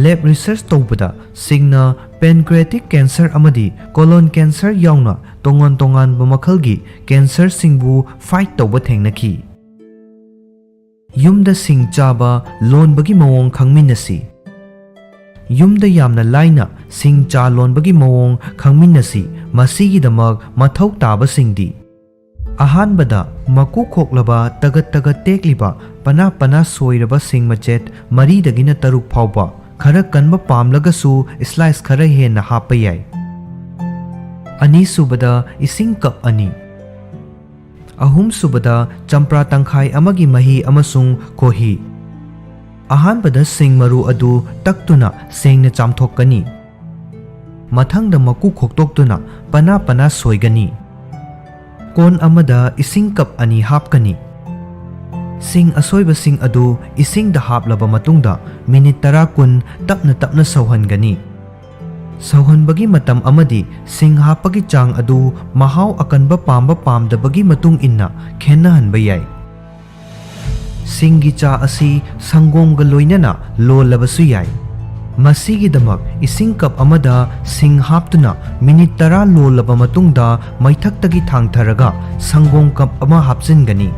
Lab research ꯇꯧꯕꯗ ꯁꯤꯡꯅ pancreatic cancer ꯑꯃꯗꯤ colon cancer ꯌꯥꯎꯅ ꯇꯣꯉꯥꯟ ꯇꯣꯉꯥꯟꯕ ꯃꯈꯜꯒꯤ cancerꯁꯤꯡꯕꯨ fight ꯇꯧꯕ ꯊꯦꯡꯅꯈꯤ꯫ ꯌꯨꯝꯗ ꯁꯤꯡ ꯆꯥꯕ ꯂꯣꯟꯕꯒꯤ ꯃꯑꯣꯡ ꯈꯪꯃꯤꯟꯅꯁꯤ꯫ ꯌꯨꯝꯗ ꯌꯥꯝꯅ ꯂꯥꯏꯅ ꯁꯤꯡ ꯆꯥ ꯂꯣꯟꯕꯒꯤ ꯃꯑꯣꯡ ꯈꯪꯃꯤꯟꯅꯁꯤ꯫ ꯃꯁꯤꯒꯤꯗꯃꯛ ꯃꯊꯧ ꯇꯥꯕꯁꯤꯡꯗꯤ: ꯑꯍꯥꯟꯕꯗ, ꯃꯀꯨ ꯈꯣꯛꯂꯕ, ꯇꯒꯠ ꯇꯒꯠ ꯇꯦꯛꯂꯤꯕ, ꯄꯅꯥ ꯄꯅꯥ ꯁꯣꯏꯔꯕ ꯁꯤꯡ ꯃꯆꯦꯠ ꯃꯔꯤꯗꯒꯤꯅ ꯇꯔꯨꯛ ꯐꯥꯎꯕ, ꯈꯔ ꯀꯟꯕ ꯄꯥꯝꯂꯒꯁꯨ slice ꯈꯔ ꯍꯦꯟꯅ ꯍꯥꯞꯄ ꯌꯥꯏ꯫ ꯑꯅꯤꯁꯨꯕꯗ, ꯏꯁꯤꯡ cup ꯑꯅꯤ꯫ ꯑꯍꯨꯝꯁꯨꯕꯗ, ꯆꯝꯄ꯭ꯔꯥ ꯇꯪꯈꯥꯏ ꯑꯃꯒꯤ ꯃꯍꯤ ꯑꯃꯁꯨꯡ ꯈꯣꯍꯤ꯫ ꯑꯍꯥꯟꯕꯗ ꯁꯤꯡ ꯃꯔꯨ ꯑꯗꯨ ꯇꯛꯇꯨꯅ ꯁꯦꯡꯅ ꯆꯥꯝꯊꯣꯛꯀꯅꯤ꯫ ꯃꯊꯪꯗ ꯃꯀꯨ ꯈꯣꯛꯇꯣꯛꯇꯨꯅ ꯄꯅꯥ ꯄꯅꯥ ꯁꯣꯏꯒꯅꯤ꯫ ꯀꯣꯟ ꯑꯃꯗ ꯏꯁꯤꯡ cup ꯑꯅꯤ ꯍꯥꯞꯀꯅꯤ꯫ ꯁꯤꯡ ꯑꯁꯣꯏꯕꯁꯤꯡ ꯑꯗꯨ ꯏꯁꯤꯡꯗ ꯍꯥꯞꯂꯕ ꯃꯇꯨꯡꯗ minute ꯇꯔꯥ ꯀꯨꯟ ꯇꯞꯅ ꯇꯞꯅ ꯁꯧꯍꯟꯒꯅꯤ꯫ ꯁꯧꯍꯟꯕꯒꯤ ꯃꯇꯝ ꯑꯃꯗꯤ ꯁꯤꯡ ꯍꯥꯞꯄꯒꯤ ꯆꯥꯡ ꯑꯗꯨ ꯃꯍꯥꯎ ꯑꯀꯟꯕ ꯄꯥꯝꯕ ꯄꯥꯝꯗꯕꯒꯤ ꯃꯇꯨꯡ ꯏꯟꯅ ꯈꯦꯠꯅꯍꯟꯕ ꯌꯥꯏ꯫ ꯁꯤꯡꯒꯤ ꯆꯥ ꯑꯁꯤ ꯁꯪꯒꯣꯝꯒ ꯂꯣꯏꯅꯅ ꯂꯣꯜꯂꯕꯁꯨ ꯌꯥꯏ꯫ ꯃꯁꯤꯒꯤꯗꯃꯛ ꯏꯁꯤꯡ cup ꯑꯃꯗ ꯁꯤꯡ ꯍꯥꯞꯇꯨꯅ minute ꯇꯔꯥ ꯂꯣꯜꯂꯕ ꯃꯇꯨꯡꯗ ꯃꯩꯊꯛꯇꯒꯤ ꯊꯥꯡꯊꯔꯒ ꯁꯪꯒꯣꯝ cup ꯑꯃ ꯍꯥꯞꯆꯤꯟꯒꯅꯤ꯫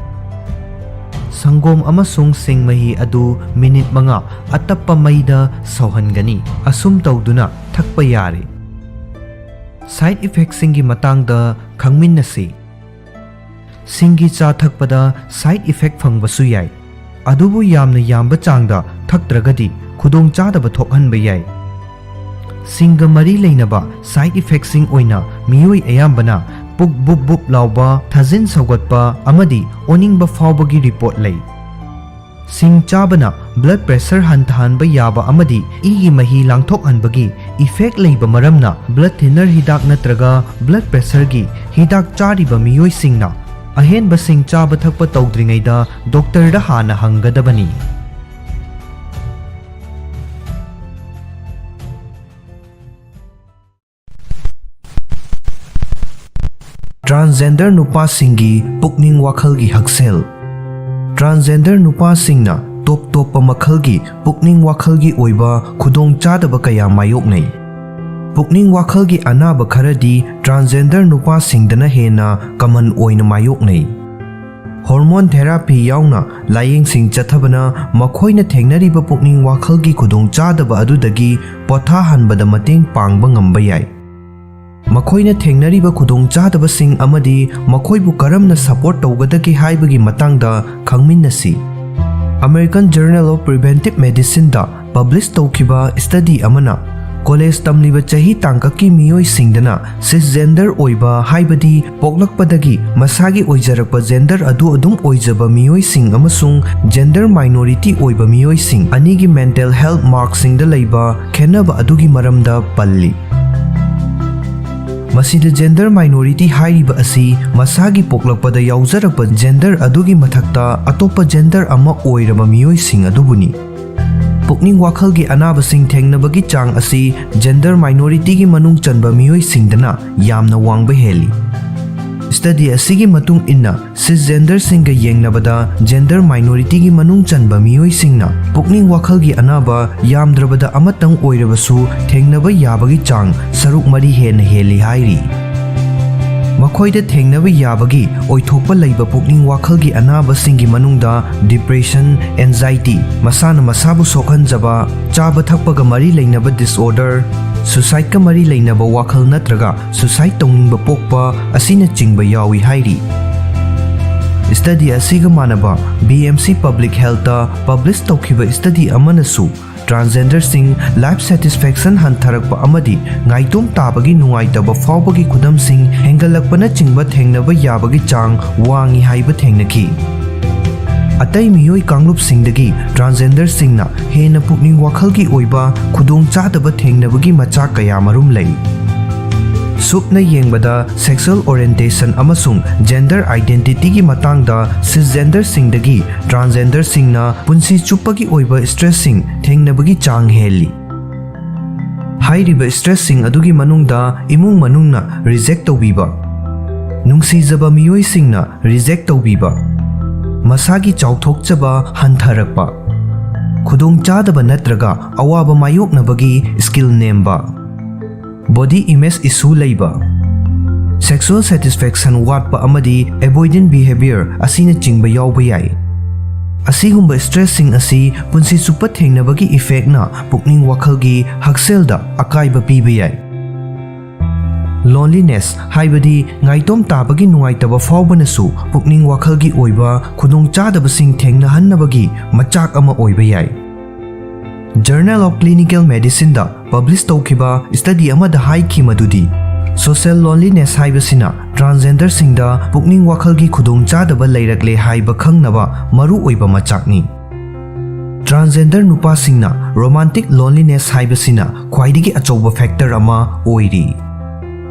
ꯁꯪꯒꯣꯝ ꯑꯃꯁꯨꯡ ꯁꯤꯡ ꯃꯍꯤ ꯑꯗꯨ minute ꯃꯉꯥ ꯑꯇꯞꯄ ꯃꯩꯗ ꯁꯧꯍꯟꯒꯅꯤ꯫ ꯑꯁꯨꯝ ꯇꯧꯗꯨꯅ ꯊꯛꯄ ꯌꯥꯔꯦ꯫ Side effectꯁꯤꯡꯒꯤ ꯃꯇꯥꯡꯗ ꯈꯪꯃꯤꯟꯅꯁꯤ꯫ ꯁꯤꯡꯒꯤ ꯆꯥ ꯊꯛꯄꯗ side effect ꯐꯪꯕꯁꯨ ꯌꯥꯏ, ꯑꯗꯨꯕꯨ ꯌꯥꯝꯅ ꯌꯥꯝꯕ ꯆꯥꯡꯗ ꯊꯛꯇ꯭ꯔꯒꯗꯤ ꯈꯨꯗꯣꯡꯆꯥꯗꯕ ꯊꯣꯛꯍꯟꯕ ꯌꯥꯏ꯫ ꯁꯤꯡꯒ ꯃꯔꯤ ꯂꯩꯅꯕ side effectꯁꯤꯡ ꯑꯣꯏꯅ ꯃꯤꯑꯣꯏ ꯑꯌꯥꯝꯕꯅ ꯄꯨꯛ ꯕꯨꯞ ꯕꯨꯞ ꯂꯥꯎꯕ, ꯊꯥꯖꯤꯟ ꯁꯧꯒꯠꯄ ꯑꯃꯗꯤ ꯑꯣꯅꯤꯡꯕ ꯐꯥꯎꯕꯒꯤ report ꯂꯩ꯫ ꯁꯤꯡ ꯆꯥꯕꯅ blood pressure ꯍꯟꯊꯍꯟꯕ ꯌꯥꯕ ꯑꯃꯗꯤ ꯏꯒꯤ ꯃꯍꯤ ꯂꯥꯡꯊꯣꯛꯍꯟꯕꯒꯤ effect ꯂꯩꯕ ꯃꯔꯝꯅ blood thinner ꯍꯤꯗꯥꯛ ꯅꯠꯇ꯭ꯔꯒ blood pressureꯒꯤ ꯍꯤꯗꯥꯛ ꯆꯥꯔꯤꯕ ꯃꯤꯑꯣꯏꯁꯤꯡꯅ ꯑꯍꯦꯟꯕꯁꯤꯡ ꯆꯥꯕ ꯊꯛꯄ ꯇꯧꯗ꯭ꯔꯤꯉꯩꯗ ꯗꯣꯛꯇꯔꯗ ꯍꯥꯟꯅ ꯍꯪꯒꯗꯕꯅꯤ꯫ ꯇ꯭ꯔꯥꯟꯁꯖꯦꯟꯗꯔ ꯅꯨꯄꯥꯁꯤꯡꯒꯤ ꯄꯨꯛꯅꯤꯡ ꯋꯥꯈꯜꯒꯤ ꯍꯛꯁꯦꯜ꯫ ꯇ꯭ꯔꯥꯟꯁꯖꯦꯟꯗꯔ ꯅꯨꯄꯥꯁꯤꯡꯅ ꯇꯣꯞ ꯇꯣꯞꯄ ꯃꯈꯜꯒꯤ ꯄꯨꯛꯅꯤꯡ ꯋꯥꯈꯜꯒꯤ ꯑꯣꯏꯕ ꯈꯨꯗꯣꯡꯆꯥꯗꯕ ꯀꯌꯥ ꯃꯥꯌꯣꯛꯅꯩ꯫ ꯄꯨꯛꯅꯤꯡ ꯋꯥꯈꯜꯒꯤ ꯑꯅꯥꯕ ꯈꯔꯗꯤ ꯇ꯭ꯔꯥꯟꯁꯖꯦꯟꯗꯔ ꯅꯨꯄꯥꯁꯤꯡꯗꯅ ꯍꯦꯟꯅ ꯀꯃꯟ ꯑꯣꯏꯅ ꯃꯥꯌꯣꯛꯅꯩ꯫ ꯍꯣꯔꯃꯣꯟ ꯊꯦꯔꯥꯄꯤ ꯌꯥꯎꯅ ꯂꯥꯌꯦꯡꯁꯤꯡ ꯆꯠꯊꯕꯅ ꯃꯈꯣꯏꯅ ꯊꯦꯡꯅꯔꯤꯕ ꯄꯨꯛꯅꯤꯡ ꯋꯥꯈꯜꯒꯤ ꯈꯨꯗꯣꯡꯆꯥꯗꯕ ꯑꯗꯨꯗꯒꯤ ꯄꯣꯊꯥꯍꯟꯕꯗ ꯃꯇꯦꯡ ꯄꯥꯡꯕ ꯉꯝꯕ ꯌꯥꯏ꯫ ꯃꯈꯣꯏꯅ ꯊꯦꯡꯅꯔꯤꯕ ꯈꯨꯗꯣꯡꯆꯥꯗꯕꯁꯤꯡ ꯑꯃꯗꯤ ꯃꯈꯣꯏꯕꯨ ꯀꯔꯝꯅ ꯁꯄꯣꯔꯠ ꯇꯧꯒꯗꯒꯦ ꯍꯥꯏꯕꯒꯤ ꯃꯇꯥꯡꯗ ꯈꯪꯃꯤꯟꯅꯁꯤ꯫ American Journal of Preventive Medicineꯗ ꯄꯕ꯭ꯂꯤꯁ ꯇꯧꯈꯤꯕ ꯁ꯭ꯇꯗꯤ ꯑꯃꯅ ꯀꯣꯂꯦꯖ ꯇꯝꯂꯤꯕ ꯆꯍꯤ ꯇꯥꯡꯀꯛꯀꯤ ꯃꯤꯑꯣꯏꯁꯤꯡꯗꯅ ꯁꯤꯁꯖꯦꯟꯗꯔ ꯑꯣꯏꯕ, ꯍꯥꯏꯕꯗꯤ ꯄꯣꯛꯂꯛꯄꯗꯒꯤ ꯃꯁꯥꯒꯤ ꯑꯣꯏꯖꯔꯛꯄ ꯖꯦꯟꯗꯔ ꯑꯗꯨ ꯑꯗꯨꯝ ꯑꯣꯏꯖꯕ ꯃꯤꯑꯣꯏꯁꯤꯡ ꯑꯃꯁꯨꯡ ꯖꯦꯟꯗꯔ ꯃꯥꯏꯅꯣꯔꯤꯇꯤ ꯑꯣꯏꯕ ꯃꯤꯑꯣꯏꯁꯤꯡ ꯑꯅꯤꯒꯤ ꯃꯦꯟꯇꯦꯜ ꯍꯦꯜꯊ ꯃꯥꯔꯛꯁꯤꯡꯗ ꯂꯩꯕ ꯈꯦꯠꯅꯕ ꯑꯗꯨꯒꯤ ꯃꯔꯝꯗ ꯄꯜꯂꯤ꯫ ꯃꯁꯤꯗ ꯖꯦꯟꯗꯔ ꯃꯥꯏꯅꯣꯔꯤꯇꯤ ꯍꯥꯏꯔꯤꯕ ꯑꯁꯤ ꯃꯁꯥꯒꯤ ꯄꯣꯛꯂꯛꯄꯗ ꯌꯥꯎꯖꯔꯛꯄ ꯖꯦꯟꯗꯔ ꯑꯗꯨꯒꯤ ꯃꯊꯛꯇ ꯑꯇꯣꯞꯄ ꯖꯦꯟꯗꯔ ꯑꯃ ꯑꯣꯏꯔꯕ ꯃꯤꯑꯣꯏꯁꯤꯡ ꯑꯗꯨꯕꯨꯅꯤ꯫ ꯄꯨꯛꯅꯤꯡ ꯋꯥꯈꯜꯒꯤ ꯑꯅꯥꯕꯁꯤꯡ ꯊꯦꯡꯅꯕꯒꯤ ꯆꯥꯡ ꯑꯁꯤ ꯖꯦꯟꯗꯔ ꯃꯥꯏꯅꯣꯔꯤꯇꯤꯒꯤ ꯃꯅꯨꯡ ꯆꯟꯕ ꯃꯤꯑꯣꯏꯁꯤꯡꯗꯅ ꯌꯥꯝꯅ ꯋꯥꯡꯕ ꯍꯦꯜꯂꯤ꯫ ꯁ꯭ꯇꯗꯤ ꯑꯁꯤꯒꯤ ꯃꯇꯨꯡ ꯏꯟꯅ, ꯁꯤꯁꯖꯦꯟꯗꯔꯁꯤꯡꯒ ꯌꯦꯡꯅꯕꯗ ꯖꯦꯟꯗꯔ ꯃꯥꯏꯅꯣꯔꯤꯇꯤꯒꯤ ꯃꯅꯨꯡ ꯆꯟꯕ ꯃꯤꯑꯣꯏꯁꯤꯡꯅ ꯄꯨꯛꯅꯤꯡ ꯋꯥꯈꯜꯒꯤ ꯑꯅꯥꯕ ꯌꯥꯝꯗ꯭ꯔꯕꯗ ꯑꯃꯇꯪ ꯑꯣꯏꯔꯕꯁꯨ ꯊꯦꯡꯅꯕ ꯌꯥꯕꯒꯤ ꯆꯥꯡ ꯁꯔꯨꯛ ꯃꯔꯤ ꯍꯦꯟꯅ ꯍꯦꯜꯂꯤ ꯍꯥꯏꯔꯤ꯫ ꯃꯈꯣꯏꯗ ꯊꯦꯡꯅꯕ ꯌꯥꯕꯒꯤ ꯑꯣꯏꯊꯣꯛꯄ ꯂꯩꯕ ꯄꯨꯛꯅꯤꯡ ꯋꯥꯈꯜꯒꯤ ꯑꯅꯥꯕꯁꯤꯡꯒꯤ ꯃꯅꯨꯡꯗ ꯗꯤꯄ꯭ꯔꯦꯁꯟ, ꯑꯦꯟꯖꯥꯏꯇꯤ, ꯃꯁꯥꯅ ꯃꯁꯥꯕꯨ ꯁꯣꯛꯍꯟꯖꯕ, ꯆꯥꯕ ꯊꯛꯄꯒ ꯃꯔꯤ ꯂꯩꯅꯕ ꯗꯤꯁꯑꯣꯔꯗꯔ, ꯁꯨꯁꯥꯏꯗꯀ ꯃꯔꯤ ꯂꯩꯅꯕ ꯋꯥꯈꯜ ꯅꯠꯇ꯭ꯔꯒ ꯁꯨꯁꯥꯏꯗ ꯇꯧꯅꯤꯡꯕ ꯄꯣꯛꯄ ꯑꯁꯤꯅꯆꯤꯡꯕ ꯌꯥꯎꯏ ꯍꯥꯏꯔꯤ꯫ ꯁ꯭ꯇꯗꯤ ꯑꯁꯤꯒ ꯃꯥꯟꯅꯕ ꯕꯤ ꯑꯦꯝ ꯁꯤ ꯄꯕ꯭ꯂꯤꯛ ꯍꯦꯜꯊꯇ ꯄꯕ꯭ꯂꯤꯁ ꯇꯧꯈꯤꯕ ꯁ꯭ꯇꯗꯤ ꯑꯃꯅꯁꯨ ꯇ꯭ꯔꯥꯟꯁꯖꯦꯟꯗꯔꯁꯤꯡ ꯂꯥꯏꯐ ꯁꯦꯇꯤꯁꯐꯦꯛꯁꯟ ꯍꯟꯊꯔꯛꯄ ꯑꯃꯗꯤ ꯉꯥꯏꯇꯣꯝ ꯇꯥꯕꯒꯤ ꯅꯨꯡꯉꯥꯏꯇꯕ ꯐꯥꯎꯕꯒꯤ ꯈꯨꯗꯝꯁꯤꯡ ꯍꯦꯟꯒꯠꯂꯛꯄꯅꯆꯤꯡꯕ ꯊꯦꯡꯅꯕ ꯌꯥꯕꯒꯤ ꯆꯥꯡ ꯋꯥꯡꯏ ꯍꯥꯏꯕ ꯊꯦꯡꯅꯈꯤ꯫ ꯑꯇꯩ ꯃꯤꯑꯣꯏ ꯀꯥꯡꯂꯨꯞꯁꯤꯡꯗꯒꯤ ꯇ꯭ꯔꯥꯟꯁꯖꯦꯟꯗꯔꯁꯤꯡꯅ ꯍꯦꯟꯅ ꯄꯨꯛꯅꯤꯡ ꯋꯥꯈꯜꯒꯤ ꯑꯣꯏꯕ ꯈꯨꯗꯣꯡꯆꯥꯗꯕ ꯊꯦꯡꯅꯕꯒꯤ ꯃꯆꯥꯛ ꯀꯌꯥꯃꯔꯨꯝ ꯂꯩ꯫ ꯁꯨꯞꯅ ꯌꯦꯡꯕꯗ, sexual orientation ꯑꯃꯁꯨꯡ gender identityꯒꯤ ꯃꯇꯥꯡꯗ cisgenderꯁꯤꯡꯗꯒꯤ transgenderꯁꯤꯡꯅ ꯄꯨꯟꯁꯤ ꯆꯨꯞꯄꯒꯤ ꯑꯣꯏꯕ stressꯁꯤꯡ ꯊꯦꯡꯅꯕꯒꯤ ꯆꯥꯡ ꯍꯦꯜꯂꯤ꯫ ꯍꯥꯏꯔꯤꯕ stressꯁꯤꯡ ꯑꯗꯨꯒꯤ ꯃꯅꯨꯡꯗ ꯏꯃꯨꯡ ꯃꯅꯨꯡꯅ reject ꯇꯧꯕꯤꯕ, ꯅꯨꯡꯁꯤꯖꯕ ꯃꯤꯑꯣꯏꯁꯤꯡꯅ reject ꯇꯧꯕꯤꯕ, ꯃꯁꯥꯒꯤ ꯆꯥꯎꯊꯣꯛꯆꯕ ꯍꯟꯊꯔꯛꯄ, ꯈꯨꯗꯣꯡꯆꯥꯗꯕ ꯅꯠꯇ꯭ꯔꯒ ꯑꯋꯥꯕ ꯃꯥꯌꯣꯛꯅꯕꯒꯤ skill ꯅꯦꯝꯕ, body image issue ꯂꯩꯕ, sexual satisfaction ꯋꯥꯠꯄ ꯑꯃꯗꯤ avoidant behavior ꯑꯁꯤꯅꯆꯤꯡꯕ ꯌꯥꯎꯕ ꯌꯥꯏ꯫ ꯑꯁꯤꯒꯨꯝꯕ stressꯁꯤꯡ ꯑꯁꯤ ꯄꯨꯟꯁꯤ ꯆꯨꯞꯄ ꯊꯦꯡꯅꯕꯒꯤ effectꯅ ꯄꯨꯛꯅꯤꯡ ꯋꯥꯈꯜꯒꯤ ꯍꯛꯁꯦꯜꯗ ꯑꯀꯥꯏꯕ ꯄꯤꯕ ꯌꯥꯏ꯫ Loneliness ꯍꯥꯏꯕꯗꯤ ꯉꯥꯏꯇꯣꯝ ꯇꯥꯕꯒꯤ ꯅꯨꯡꯉꯥꯏꯇꯕ ꯐꯥꯎꯕꯅꯁꯨ ꯄꯨꯛꯅꯤꯡ ꯋꯥꯈꯜꯒꯤ ꯑꯣꯏꯕ ꯈꯨꯗꯣꯡꯆꯥꯗꯕꯁꯤꯡ ꯊꯦꯡꯅꯍꯟꯅꯕꯒꯤ ꯃꯆꯥꯛ ꯑꯃ ꯑꯣꯏꯕ ꯌꯥꯏ꯫ Journal of Clinical Medicineꯗ publish ꯇꯧꯈꯤꯕ study ꯑꯃꯗ ꯍꯥꯏꯈꯤ ꯃꯗꯨꯗꯤ, social loneliness ꯍꯥꯏꯕꯁꯤꯅ transgenderꯁꯤꯡꯗ ꯄꯨꯛꯅꯤꯡ ꯋꯥꯈꯜꯒꯤ ꯈꯨꯗꯣꯡꯆꯥꯗꯕ ꯂꯩꯔꯛꯂꯦ ꯍꯥꯏꯕ ꯈꯪꯅꯕ ꯃꯔꯨꯑꯣꯏꯕ ꯃꯆꯥꯛꯅꯤ꯫ Transgender ꯅꯨꯄꯥꯁꯤꯡꯅ romantic loneliness ꯍꯥꯏꯕꯁꯤꯅ ꯈ꯭ꯋꯥꯏꯗꯒꯤ ꯑꯆꯧꯕ factor ꯑꯃ ꯑꯣꯏꯔꯤ꯫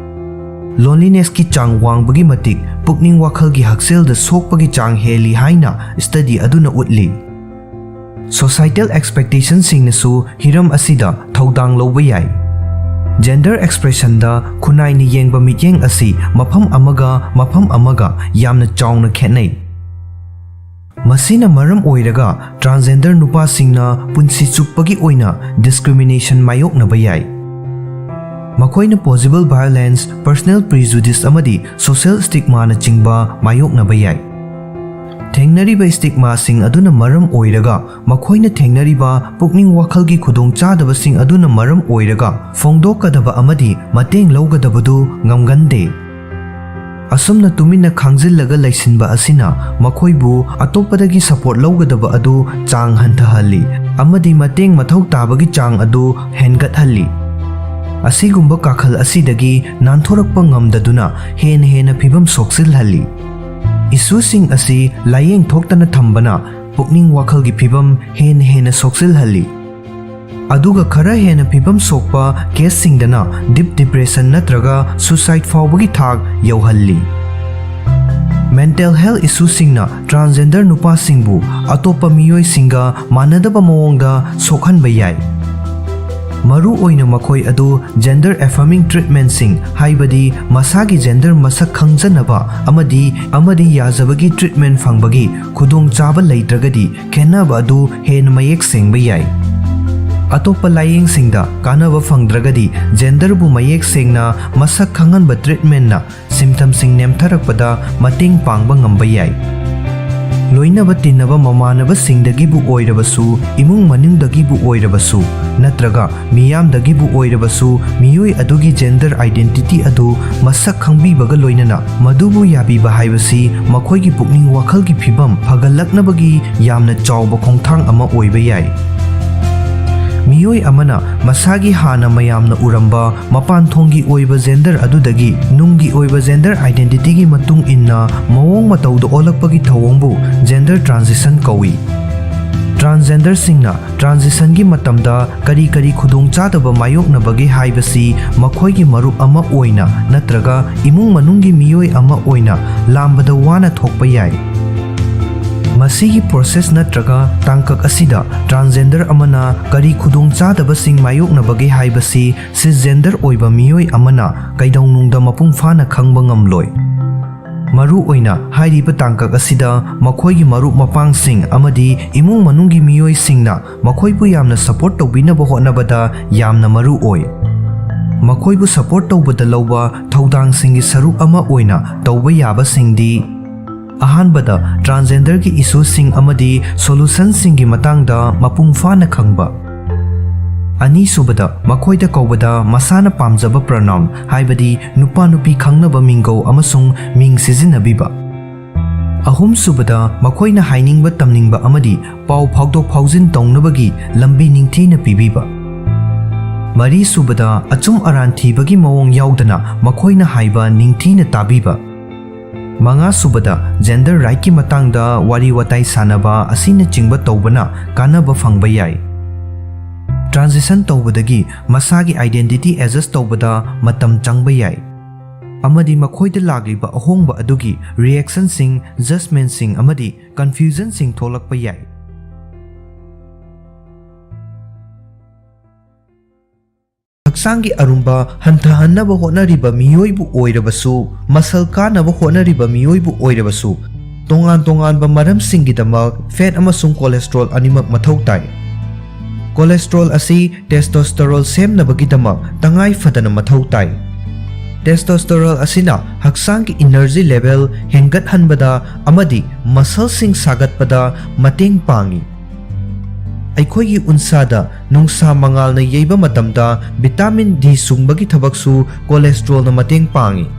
Lonelinessꯀꯤ ꯆꯥꯡ ꯋꯥꯡꯕꯒꯤ ꯃꯇꯤꯛ ꯄꯨꯛꯅꯤꯡ ꯋꯥꯈꯜꯒꯤ ꯍꯛꯁꯦꯜꯗ ꯁꯣꯛꯄꯒꯤ ꯆꯥꯡ ꯍꯦꯜꯂꯤ ꯍꯥꯏꯅ study ꯑꯗꯨꯅ ꯎꯠꯂꯤ꯫ Societal expectationꯁꯤꯡꯅꯁꯨ ꯍꯤꯔꯝ ꯑꯁꯤꯗ ꯊꯧꯗꯥꯡ ꯂꯧꯕ ꯌꯥꯏ꯫ Gender expressionꯗ ꯈꯨꯟꯅꯥꯏꯅ ꯌꯦꯡꯕ ꯃꯤꯠꯌꯦꯡ ꯑꯁꯤ ꯃꯐꯝ ꯑꯃꯒ ꯃꯐꯝ ꯑꯃꯒ ꯌꯥꯝꯅ ꯆꯥꯎꯅ ꯈꯦꯠꯅꯩ꯫ ꯃꯁꯤꯅ ꯃꯔꯝ ꯑꯣꯏꯔꯒ transgender ꯅꯨꯄꯥꯁꯤꯡꯅ ꯄꯨꯟꯁꯤ ꯆꯨꯞꯄꯒꯤ ꯑꯣꯏꯅ discrimination ꯃꯥꯌꯣꯛꯅꯕ ꯌꯥꯏ꯫ ꯃꯈꯣꯏꯅ possible violence, personal prejudice ꯑꯃꯗꯤ social stigmaꯅꯆꯤꯡꯕ ꯃꯥꯌꯣꯛꯅꯕ ꯌꯥꯏ꯫ ꯊꯦꯡꯅꯔꯤꯕ stigmaꯁꯤꯡ ꯑꯗꯨꯅ ꯃꯔꯝ ꯑꯣꯏꯔꯒ ꯃꯈꯣꯏꯅ ꯊꯦꯡꯅꯔꯤꯕ ꯄꯨꯛꯅꯤꯡ ꯋꯥꯈꯜꯒꯤ ꯈꯨꯗꯣꯡꯆꯥꯗꯕꯁꯤꯡ ꯑꯗꯨꯅ ꯃꯔꯝ ꯑꯣꯏꯔꯒ ꯐꯣꯡꯗꯣꯛꯀꯗꯕ ꯑꯃꯗꯤ ꯃꯇꯦꯡ ꯂꯧꯒꯗꯕꯗꯨ ꯉꯝꯒꯟꯗꯦ꯫ ꯑꯁꯨꯝꯅ ꯇꯨꯃꯤꯟꯅ ꯈꯥꯡꯖꯤꯜꯂꯒ ꯂꯩꯁꯤꯟꯕ ꯑꯁꯤꯅ ꯃꯈꯣꯏꯕꯨ ꯑꯇꯣꯞꯄꯗꯒꯤ support ꯂꯧꯒꯗꯕ ꯑꯗꯨ ꯆꯥꯡ ꯍꯟꯊꯍꯜꯂꯤ ꯑꯃꯗꯤ ꯃꯇꯦꯡ ꯃꯊꯧ ꯇꯥꯕꯒꯤ ꯆꯥꯡ ꯑꯗꯨ ꯍꯦꯟꯒꯠꯍꯜꯂꯤ꯫ ꯑꯁꯤꯒꯨꯝꯕ ꯀꯥꯈꯜ ꯑꯁꯤꯗꯒꯤ ꯅꯥꯟꯊꯣꯔꯛꯄ ꯉꯝꯗꯗꯨꯅ ꯍꯦꯟꯅ ꯍꯦꯟꯅ ꯐꯤꯕꯝ ꯁꯣꯛꯆꯤꯜꯍꯜꯂꯤ꯫ Issueꯁꯤꯡ ꯑꯁꯤ ꯂꯥꯌꯦꯡ ꯊꯣꯛꯇꯅ ꯊꯝꯕꯅ ꯄꯨꯛꯅꯤꯡ ꯋꯥꯈꯜꯒꯤ ꯐꯤꯕꯝ ꯍꯦꯟꯅ ꯍꯦꯟꯅ ꯁꯣꯛꯆꯤꯜꯍꯜꯂꯤ꯫ ꯑꯗꯨꯒ ꯈꯔ ꯍꯦꯟꯅ ꯐꯤꯕꯝ ꯁꯣꯛꯄ ꯀꯦꯁꯁꯤꯡꯗꯅ ꯗꯤꯞ ꯗꯤꯄ꯭ꯔꯦꯁꯟ ꯅꯠꯇ꯭ꯔꯒ ꯁꯨꯁꯥꯏꯗ ꯐꯥꯎꯕꯒꯤ ꯊꯥꯛ ꯌꯧꯍꯜꯂꯤ꯫ ꯃꯦꯟꯇꯦꯜ ꯍꯦꯜꯊ ꯏꯁꯨꯁꯤꯡꯅ ꯇ꯭ꯔꯥꯟꯁꯖꯦꯟꯗꯔ ꯅꯨꯄꯥꯁꯤꯡꯕꯨ ꯑꯇꯣꯞꯄ ꯃꯤꯑꯣꯏꯁꯤꯡꯒ ꯃꯥꯟꯅꯗꯕ ꯃꯑꯣꯡꯗ ꯁꯣꯛꯍꯟꯕ ꯌꯥꯏ꯫ ꯃꯔꯨ ꯑꯣꯏꯅ ꯃꯈꯣꯏ ꯑꯗꯨ ꯖꯦꯟꯗꯔ ꯑꯦꯐꯔꯃꯤꯡ ꯇ꯭ꯔꯤꯠꯃꯦꯟꯠꯁꯤꯡ, ꯍꯥꯏꯕꯗꯤ ꯃꯁꯥꯒꯤ ꯖꯦꯟꯗꯔ ꯃꯁꯛ ꯈꯪꯖꯅꯕ ꯑꯃꯗꯤ, ꯑꯃꯗꯤ ꯌꯥꯖꯕꯒꯤ ꯇ꯭ꯔꯤꯠꯃꯦꯟꯠ ꯐꯪꯕꯒꯤ ꯈꯨꯗꯣꯡꯆꯥꯕ ꯂꯩꯇ꯭ꯔꯒꯗꯤ, ꯈꯦꯠꯅꯕ ꯑꯗꯨ ꯍꯦꯟꯅ ꯃꯌꯦꯛ ꯁꯦꯡꯕ ꯌꯥꯏ꯫ ꯑꯇꯣꯞꯄ ꯂꯥꯌꯦꯡꯁꯤꯡꯗ ꯀꯥꯟꯅꯕ ꯐꯪꯗ꯭ꯔꯒꯗꯤ, ꯖꯦꯟꯗꯔꯕꯨ ꯃꯌꯦꯛ ꯁꯦꯡꯅ ꯃꯁꯛ ꯈꯪꯍꯟꯕ ꯇ꯭ꯔꯤꯠꯃꯦꯟꯠꯅ ꯁꯤꯝꯇꯝꯁꯤꯡ ꯅꯦꯝꯊꯔꯛꯄꯗ ꯃꯇꯦꯡ ꯄꯥꯡꯕ ꯉꯝꯕ ꯌꯥꯏ꯫ ꯂꯣꯏꯅꯕ ꯇꯤꯟꯅꯕ ꯃꯃꯥꯟꯅꯕꯁꯤꯡꯗꯒꯤꯕꯨ ꯑꯣꯏꯔꯕꯁꯨ, ꯏꯃꯨꯡ ꯃꯅꯨꯡꯗꯒꯤꯕꯨ ꯑꯣꯏꯔꯕꯁꯨ, ꯅꯠꯇ꯭ꯔꯒ ꯃꯤꯌꯥꯝꯗꯒꯤꯕꯨ ꯑꯣꯏꯔꯕꯁꯨ, ꯃꯤꯑꯣꯏ ꯑꯗꯨꯒꯤ ꯖꯦꯟꯗꯔ ꯑꯥꯏꯗꯦꯟꯇꯤꯇꯤ ꯑꯗꯨ ꯃꯁꯛ ꯈꯪꯕꯤꯕꯒ ꯂꯣꯏꯅꯅ ꯃꯗꯨꯕꯨ ꯌꯥꯕꯤꯕ ꯍꯥꯏꯕꯁꯤ ꯃꯈꯣꯏꯒꯤ ꯄꯨꯛꯅꯤꯡ ꯋꯥꯈꯜꯒꯤ ꯐꯤꯕꯝ ꯐꯒꯠꯂꯛꯅꯕꯒꯤ ꯌꯥꯝꯅ ꯆꯥꯎꯕ ꯈꯣꯡꯊꯥꯡ ꯑꯃ ꯑꯣꯏꯕ ꯌꯥꯏ꯫ ꯃꯤꯑꯣꯏ ꯑꯃꯅ ꯃꯁꯥꯒꯤ ꯍꯥꯟꯅ ꯃꯌꯥꯝꯅ ꯎꯔꯝꯕ ꯃꯄꯥꯟ ꯊꯣꯡꯒꯤ ꯑꯣꯏꯕ ꯖꯦꯟꯗꯔ ꯑꯗꯨꯗꯒꯤ ꯅꯨꯡꯒꯤ ꯑꯣꯏꯕ ꯖꯦꯟꯗꯔ ꯑꯥꯏꯗꯦꯟꯇꯤꯇꯤꯒꯤ ꯃꯇꯨꯡ ꯏꯟꯅ ꯃꯑꯣꯡ ꯃꯇꯧꯗ ꯑꯣꯜꯂꯛꯄꯒꯤ ꯊꯧꯑꯣꯡꯕꯨ ꯖꯦꯟꯗꯔ ꯇ꯭ꯔꯥꯟꯖꯤꯁꯟ ꯀꯧꯏ꯫ ꯇ꯭ꯔꯥꯟꯁꯖꯦꯟꯗꯔꯁꯤꯡꯅ ꯇ꯭ꯔꯥꯟꯖꯤꯁꯟꯒꯤ ꯃꯇꯝꯗ ꯀꯔꯤ ꯀꯔꯤ ꯈꯨꯗꯣꯡꯆꯥꯗꯕ ꯃꯥꯌꯣꯛꯅꯕꯒꯦ ꯍꯥꯏꯕꯁꯤ ꯃꯈꯣꯏꯒꯤ ꯃꯔꯨꯞ ꯑꯃ ꯑꯣꯏꯅ ꯅꯠꯇ꯭ꯔꯒ ꯏꯃꯨꯡ ꯃꯅꯨꯡꯒꯤ ꯃꯤꯑꯣꯏ ꯑꯃ ꯑꯣꯏꯅ ꯂꯥꯝꯕꯗ ꯋꯥꯅ ꯊꯣꯛꯄ ꯌꯥꯏ꯫ ꯃꯁꯤꯒꯤ ꯄ꯭ꯔꯣꯁꯦꯁ ꯅꯠꯇ꯭ꯔꯒ ꯇꯥꯡꯀꯛ ꯑꯁꯤꯗ ꯇ꯭ꯔꯥꯟꯁꯖꯦꯟꯗꯔ ꯑꯃꯅ ꯀꯔꯤ ꯈꯨꯗꯣꯡꯆꯥꯗꯕꯁꯤꯡ ꯃꯥꯌꯣꯛꯅꯕꯒꯦ ꯍꯥꯏꯕꯁꯤ ꯁꯤꯁꯖꯦꯟꯗꯔ ꯑꯣꯏꯕ ꯃꯤꯑꯣꯏ ꯑꯃꯅ ꯀꯩꯗꯧꯅꯨꯡꯗ ꯃꯄꯨꯡ ꯐꯥꯅ ꯈꯪꯕ ꯉꯝꯂꯣꯏ꯫ ꯃꯔꯨ ꯑꯣꯏꯅ ꯍꯥꯏꯔꯤꯕ ꯇꯥꯡꯀꯛ ꯑꯁꯤꯗ ꯃꯈꯣꯏꯒꯤ ꯃꯔꯨꯞ ꯃꯄꯥꯡꯁꯤꯡ ꯑꯃꯗꯤ ꯏꯃꯨꯡ ꯃꯅꯨꯡꯒꯤ ꯃꯤꯑꯣꯏꯁꯤꯡꯅ ꯃꯈꯣꯏꯕꯨ ꯌꯥꯝꯅ ꯁꯄꯣꯔꯠ ꯇꯧꯕꯤꯅꯕ ꯍꯣꯠꯅꯕꯗ ꯌꯥꯝꯅ ꯃꯔꯨ ꯑꯣꯏ꯫ ꯃꯈꯣꯏꯕꯨ ꯁꯄꯣꯔꯠ ꯇꯧꯕꯗ ꯂꯧꯕ ꯊꯧꯗꯥꯡꯁꯤꯡꯒꯤ ꯁꯔꯨꯛ ꯑꯃ ꯑꯣꯏꯅ ꯇꯧꯕ ꯌꯥꯕꯁꯤꯡꯗꯤ: ꯑꯍꯥꯟꯕꯗ, ꯇ꯭ꯔꯥꯟꯁꯖꯦꯟꯗꯔꯒꯤ ꯏꯁꯨꯁꯤꯡ ꯑꯃꯗꯤ ꯁꯣꯂꯨꯁꯟꯁꯤꯡꯒꯤ ꯃꯇꯥꯡꯗ ꯃꯄꯨꯡ ꯐꯥꯅ ꯈꯪꯕ꯫ ꯑꯅꯤꯁꯨꯕꯗ, ꯃꯈꯣꯏꯗ ꯀꯧꯕꯗ ꯃꯁꯥꯅ ꯄꯥꯝꯖꯕ ꯄ꯭ꯔꯣꯅꯥꯎꯟ, ꯍꯥꯏꯕꯗꯤ ꯅꯨꯄꯥ ꯅꯨꯄꯤ ꯈꯪꯅꯕ ꯃꯤꯡꯒꯧ ꯑꯃꯁꯨꯡ ꯃꯤꯡ ꯁꯤꯖꯤꯟꯅꯕꯤꯕ꯫ ꯑꯍꯨꯝꯁꯨꯕꯗ, ꯃꯈꯣꯏꯅ ꯍꯥꯏꯅꯤꯡꯕ ꯇꯝꯅꯤꯡꯕ ꯑꯃꯗꯤ ꯄꯥꯎ ꯐꯥꯎꯗꯣꯛ ꯐꯥꯎꯖꯤꯟ ꯇꯧꯅꯕꯒꯤ ꯂꯝꯕꯤ ꯅꯤꯡꯊꯤꯅ ꯄꯤꯕꯤꯕ꯫ ꯃꯔꯤꯁꯨꯕꯗ, ꯑꯆꯨꯝ ꯑꯔꯥꯟ ꯊꯤꯕꯒꯤ ꯃꯑꯣꯡ ꯌꯥꯎꯗꯅ ꯃꯈꯣꯏꯅ ꯍꯥꯏꯕ ꯅꯤꯡꯊꯤꯅ ꯇꯥꯕꯤꯕ꯫ ꯃꯉꯥꯁꯨꯕꯗ, ꯖꯦꯟꯗꯔ ꯔꯥꯏꯠꯀꯤ ꯃꯇꯥꯡꯗ ꯋꯥꯔꯤ ꯋꯥꯇꯥꯏ ꯁꯥꯟꯅꯕ ꯑꯁꯤꯅꯆꯤꯡꯕ ꯇꯧꯕꯅ ꯀꯥꯟꯅꯕ ꯐꯪꯕ ꯌꯥꯏ꯫ ꯇ꯭ꯔꯥꯟꯖꯤꯁꯟ ꯇꯧꯕꯗꯒꯤ ꯃꯁꯥꯒꯤ identity adjust ꯇꯧꯕꯗ ꯃꯇꯝ ꯆꯪꯕ ꯌꯥꯏ, ꯑꯃꯗꯤ ꯃꯈꯣꯏꯗ ꯂꯥꯛꯂꯤꯕ ꯑꯍꯣꯡꯕ ꯑꯗꯨꯒꯤ reactionꯁꯤꯡ, judgementꯁꯤꯡ ꯑꯃꯗꯤ confusionꯁꯤꯡ ꯊꯣꯛꯂꯛꯄ ꯌꯥꯏ꯫ ꯍꯛꯆꯥꯡꯒꯤ ꯑꯔꯨꯝꯕ ꯍꯟꯊꯍꯟꯅꯕ ꯍꯣꯠꯅꯔꯤꯕ ꯃꯤꯑꯣꯏꯕꯨ ꯑꯣꯏꯔꯕꯁꯨ, ꯃꯁꯜ ꯀꯥꯅꯕ ꯍꯣꯠꯅꯔꯤꯕ ꯃꯤꯑꯣꯏꯕꯨ ꯑꯣꯏꯔꯕꯁꯨ, ꯇꯣꯉꯥꯟ ꯇꯣꯉꯥꯟꯕ ꯃꯔꯝꯁꯤꯡꯒꯤꯗꯃꯛ fat ꯑꯃꯁꯨꯡ cholesterol ꯑꯅꯤꯃꯛ ꯃꯊꯧ ꯇꯥꯏ꯫ Cholesterol ꯑꯁꯤ testosterone ꯁꯦꯝꯅꯕꯒꯤꯗꯃꯛ ꯇꯉꯥꯏ ꯐꯗꯅ ꯃꯊꯧ ꯇꯥꯏ꯫ Testosterone ꯑꯁꯤꯅ ꯍꯛꯆꯥꯡꯒꯤ energy level ꯍꯦꯟꯒꯠꯍꯟꯕꯗ ꯑꯃꯗꯤ muscleꯁꯤꯡ ꯁꯥꯒꯠꯄꯗ ꯃꯇꯦꯡ ꯄꯥꯡꯏ꯫ ꯑꯩꯈꯣꯏꯒꯤ ꯎꯟꯁꯥꯗ ꯅꯨꯡꯁꯥ ꯃꯉꯥꯜꯅ ꯌꯩꯕ ꯃꯇꯝꯗ vitamin D ꯁꯨꯡꯕꯒꯤ ꯊꯕꯛꯁꯨ cholesterolꯅ ꯃꯇꯦꯡ ꯄꯥꯡꯏ꯫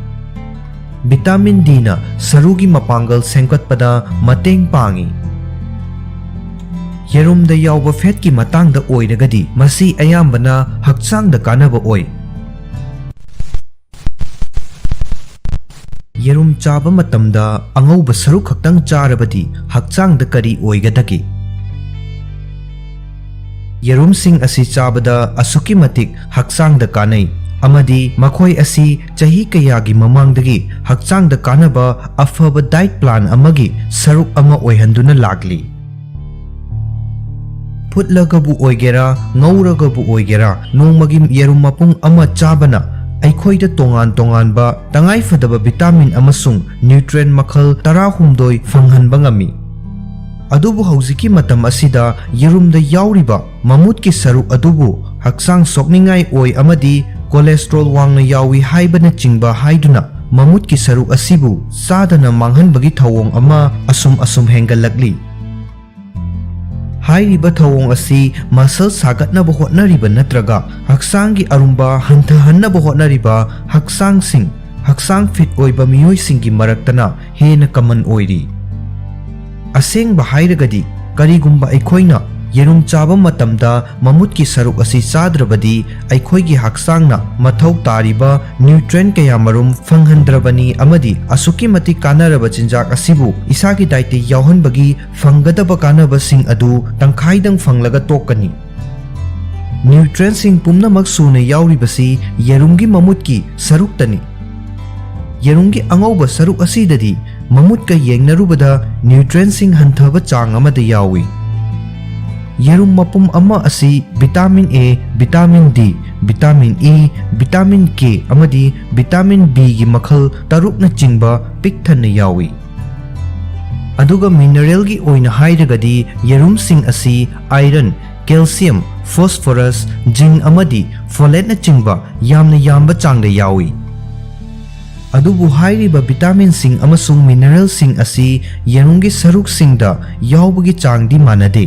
Vitamin Dꯅ ꯁꯔꯨꯒꯤ ꯃꯄꯥꯡꯒꯜ ꯁꯦꯝꯒꯠꯄꯗ ꯃꯇꯦꯡ ꯄꯥꯡꯏ꯫ ꯌꯦꯔꯨꯝꯗ ꯌꯥꯎꯕ fatꯀꯤ ꯃꯇꯥꯡꯗ ꯑꯣꯏꯔꯒꯗꯤ, ꯃꯁꯤ ꯑꯌꯥꯝꯕꯅ ꯍꯛꯆꯥꯡꯗ ꯀꯥꯟꯅꯕ ꯑꯣꯏ꯫ ꯌꯦꯔꯨꯝ ꯆꯥꯕ ꯃꯇꯝꯗ ꯑꯉꯧꯕ ꯁꯔꯨꯛ ꯈꯛꯇꯪ ꯆꯥꯔꯕꯗꯤ ꯍꯛꯆꯥꯡꯗ ꯀꯔꯤ ꯑꯣꯏꯒꯗꯒꯦ? ꯌꯦꯔꯨꯝꯁꯤꯡ ꯑꯁꯤ ꯆꯥꯕꯗ ꯑꯁꯨꯛꯀꯤ ꯃꯇꯤꯛ ꯍꯛꯆꯥꯡꯗ ꯀꯥꯟꯅꯩ, ꯑꯃꯗꯤ ꯃꯈꯣꯏ ꯑꯁꯤ ꯆꯍꯤ ꯀꯌꯥꯒꯤ ꯃꯃꯥꯡꯗꯒꯤ ꯍꯛꯆꯥꯡꯗ ꯀꯥꯟꯅꯕ ꯑꯐꯕ diet plan ꯑꯃꯒꯤ ꯁꯔꯨꯛ ꯑꯃ ꯑꯣꯏꯍꯟꯗꯨꯅ ꯂꯥꯛꯂꯤ꯫ ꯐꯨꯠꯂꯒꯕꯨ ꯑꯣꯏꯒꯦꯔꯥ, ꯉꯧꯔꯒꯕꯨ ꯑꯣꯏꯒꯦꯔꯥ, ꯅꯣꯡꯃꯒꯤ ꯌꯦꯔꯨꯝ ꯃꯄꯨꯡ ꯑꯃ ꯆꯥꯕꯅ ꯑꯩꯈꯣꯏꯗ ꯇꯣꯉꯥꯟ ꯇꯣꯉꯥꯟꯕ ꯇꯉꯥꯏꯐꯗꯕ vitamin ꯑꯃꯁꯨꯡ nutrient ꯃꯈꯜ ꯇꯔꯥꯍꯨꯝꯗꯣꯏ ꯐꯪꯍꯟꯕ ꯉꯝꯃꯤ꯫ ꯑꯗꯨꯕꯨ ꯍꯧꯖꯤꯛꯀꯤ ꯃꯇꯝ ꯑꯁꯤꯗ ꯌꯦꯔꯨꯝꯗ ꯌꯥꯎꯔꯤꯕ ꯃꯃꯨꯠꯀꯤ ꯁꯔꯨꯛ ꯑꯗꯨꯕꯨ ꯍꯛꯆꯥꯡ ꯁꯣꯛꯅꯤꯡꯉꯥꯏ ꯑꯣꯏ ꯑꯃꯗꯤ cholesterol ꯋꯥꯡꯅ ꯌꯥꯎꯏ ꯍꯥꯏꯕꯅꯆꯤꯡꯕ ꯍꯥꯏꯗꯨꯅ ꯃꯃꯨꯠꯀꯤ ꯁꯔꯨꯛ ꯑꯁꯤꯕꯨ ꯆꯥꯗꯅ ꯃꯥꯡꯍꯟꯕꯒꯤ ꯊꯧꯑꯣꯡ ꯑꯃ ꯑꯁꯨꯝ ꯑꯁꯨꯝ ꯍꯦꯟꯒꯠꯂꯛꯂꯤ꯫ ꯍꯥꯏꯔꯤꯕ ꯊꯧꯑꯣꯡ ꯑꯁꯤ muscle ꯁꯥꯒꯠꯅꯕ ꯍꯣꯠꯅꯔꯤꯕ ꯅꯠꯇ꯭ꯔꯒ ꯍꯛꯆꯥꯡꯒꯤ ꯑꯔꯨꯝꯕ ꯍꯟꯊꯍꯟꯅꯕ ꯍꯣꯠꯅꯔꯤꯕ ꯍꯛꯆꯥꯡꯁꯤꯡ, ꯍꯛꯆꯥꯡ fit ꯑꯣꯏꯕ ꯃꯤꯑꯣꯏꯁꯤꯡꯒꯤ ꯃꯔꯛꯇꯅ ꯍꯦꯟꯅ common ꯑꯣꯏꯔꯤ꯫ ꯑꯁꯦꯡꯕ ꯍꯥꯏꯔꯒꯗꯤ, ꯀꯔꯤꯒꯨꯝꯕ ꯑꯩꯈꯣꯏꯅ ꯌꯦꯔꯨꯝ ꯆꯥꯕ ꯃꯇꯝꯗ ꯃꯃꯨꯠꯀꯤ ꯁꯔꯨꯛ ꯑꯁꯤ ꯆꯥꯗ꯭ꯔꯕꯗꯤ, ꯑꯩꯈꯣꯏꯒꯤ ꯍꯛꯆꯥꯡꯅ ꯃꯊꯧ ꯇꯥꯔꯤꯕ nutrient ꯀꯌꯥꯃꯔꯨꯝ ꯐꯪꯍꯟꯗ꯭ꯔꯕꯅꯤ ꯑꯃꯗꯤ ꯑꯁꯨꯛꯀꯤ ꯃꯇꯤꯛ ꯀꯥꯟꯅꯔꯕ ꯆꯤꯟꯖꯥꯛ ꯑꯁꯤꯕꯨ ꯏꯁꯥꯒꯤ dietꯇ ꯌꯥꯎꯍꯟꯕꯒꯤ ꯐꯪꯒꯗꯕ ꯀꯥꯟꯅꯕꯁꯤꯡ ꯑꯗꯨ ꯇꯪꯈꯥꯏꯗꯪ ꯐꯪꯂꯒ ꯇꯣꯛꯀꯅꯤ꯫ Nutrientꯁꯤꯡ ꯄꯨꯝꯅꯃꯛ ꯁꯨꯅ ꯌꯥꯎꯔꯤꯕꯁꯤ ꯌꯦꯔꯨꯝꯒꯤ ꯃꯃꯨꯠꯀꯤ ꯁꯔꯨꯛꯇꯅꯤ꯫ ꯌꯦꯔꯨꯝꯒꯤ ꯑꯉꯧꯕ ꯁꯔꯨꯛ ꯑꯁꯤꯗꯗꯤ ꯃꯃꯨꯠꯀ ꯌꯦꯡꯅꯔꯨꯕꯗ nutrientꯁꯤꯡ ꯍꯟꯊꯕ ꯆꯥꯡ ꯑꯃꯗ ꯌꯥꯎꯏ꯫ ꯌꯦꯔꯨꯝ ꯃꯄꯨꯝ ꯑꯃ ꯑꯁꯤ vitamin A, vitamin D, vitamin E, vitamin K ꯑꯃꯗꯤ vitamin Bꯒꯤ ꯃꯈꯜ ꯇꯔꯨꯛꯅꯆꯤꯡꯕ ꯄꯤꯛ ꯊꯟꯅ ꯌꯥꯎꯏ꯫ ꯑꯗꯨꯒ mineralꯒꯤ ꯑꯣꯏꯅ ꯍꯥꯏꯔꯒꯗꯤ ꯌꯦꯔꯨꯝꯁꯤꯡ ꯑꯁꯤ iron, calcium, phosphorus, zinc ꯑꯃꯗꯤ folateꯅꯆꯤꯡꯕ ꯌꯥꯝꯅ ꯌꯥꯝꯕ ꯆꯥꯡꯗ ꯌꯥꯎꯏ꯫ ꯑꯗꯨꯕꯨ ꯍꯥꯏꯔꯤꯕ vitaminꯁꯤꯡ ꯑꯃꯁꯨꯡ mineralꯁꯤꯡ ꯑꯁꯤ ꯌꯦꯔꯨꯝꯒꯤ ꯁꯔꯨꯛꯁꯤꯡꯗ ꯌꯥꯎꯕꯒꯤ ꯆꯥꯡꯗꯤ ꯃꯥꯟꯅꯗꯦ꯫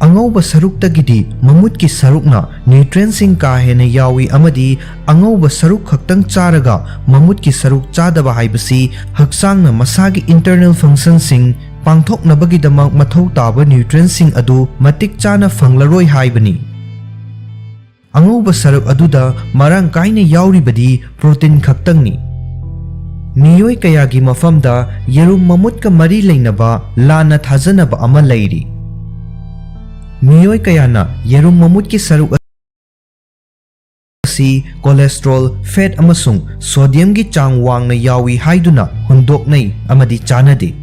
ꯑꯉꯧꯕ ꯁꯔꯨꯛꯇꯒꯤꯗꯤ ꯃꯃꯨꯠꯀꯤ ꯁꯔꯨꯛꯅ nutrientꯁꯤꯡ ꯀꯥ ꯍꯦꯟꯅ ꯌꯥꯎꯏ ꯑꯃꯗꯤ ꯑꯉꯧꯕ ꯁꯔꯨꯛ ꯈꯛꯇꯪ ꯆꯥꯔꯒ ꯃꯃꯨꯠꯀꯤ ꯁꯔꯨꯛ ꯆꯥꯗꯕ ꯍꯥꯏꯕꯁꯤ ꯍꯛꯆꯥꯡꯅ ꯃꯁꯥꯒꯤ internal functionꯁꯤꯡ ꯄꯥꯡꯊꯣꯛꯅꯕꯒꯤꯗꯃꯛ ꯃꯊꯧ ꯇꯥꯕ nutrientꯁꯤꯡ ꯑꯗꯨ ꯃꯇꯤꯛ ꯆꯥꯅ ꯐꯪꯂꯔꯣꯏ ꯍꯥꯏꯕꯅꯤ꯫ ꯑꯉꯧꯕ ꯁꯔꯨꯛ ꯑꯗꯨꯗ ꯃꯔꯥꯡ ꯀꯥꯏꯅ ꯌꯥꯎꯔꯤꯕꯗꯤ protein ꯈꯛꯇꯪꯅꯤ꯫ ꯃꯤꯑꯣꯏ ꯀꯌꯥꯒꯤ ꯃꯐꯝꯗ ꯌꯦꯔꯨꯝ ꯃꯃꯨꯠꯀ ꯃꯔꯤ ꯂꯩꯅꯕ ꯂꯥꯟꯅ ꯊꯥꯖꯅꯕ ꯑꯃ ꯂꯩꯔꯤ꯫ ꯃꯤꯑꯣꯏ ꯀꯌꯥꯅ ꯌꯦꯔꯨꯝ ꯃꯃꯨꯠꯀꯤ ꯁꯔꯨꯛ ꯑꯁꯤ cholesterol, fat ꯑꯃꯁꯨꯡ sodiumꯒꯤ ꯆꯥꯡ ꯋꯥꯡꯅ ꯌꯥꯎꯏ ꯍꯥꯏꯗꯨꯅ ꯍꯨꯟꯗꯣꯛꯅꯩ ꯑꯃꯗꯤ ꯆꯥꯅꯗꯦ꯫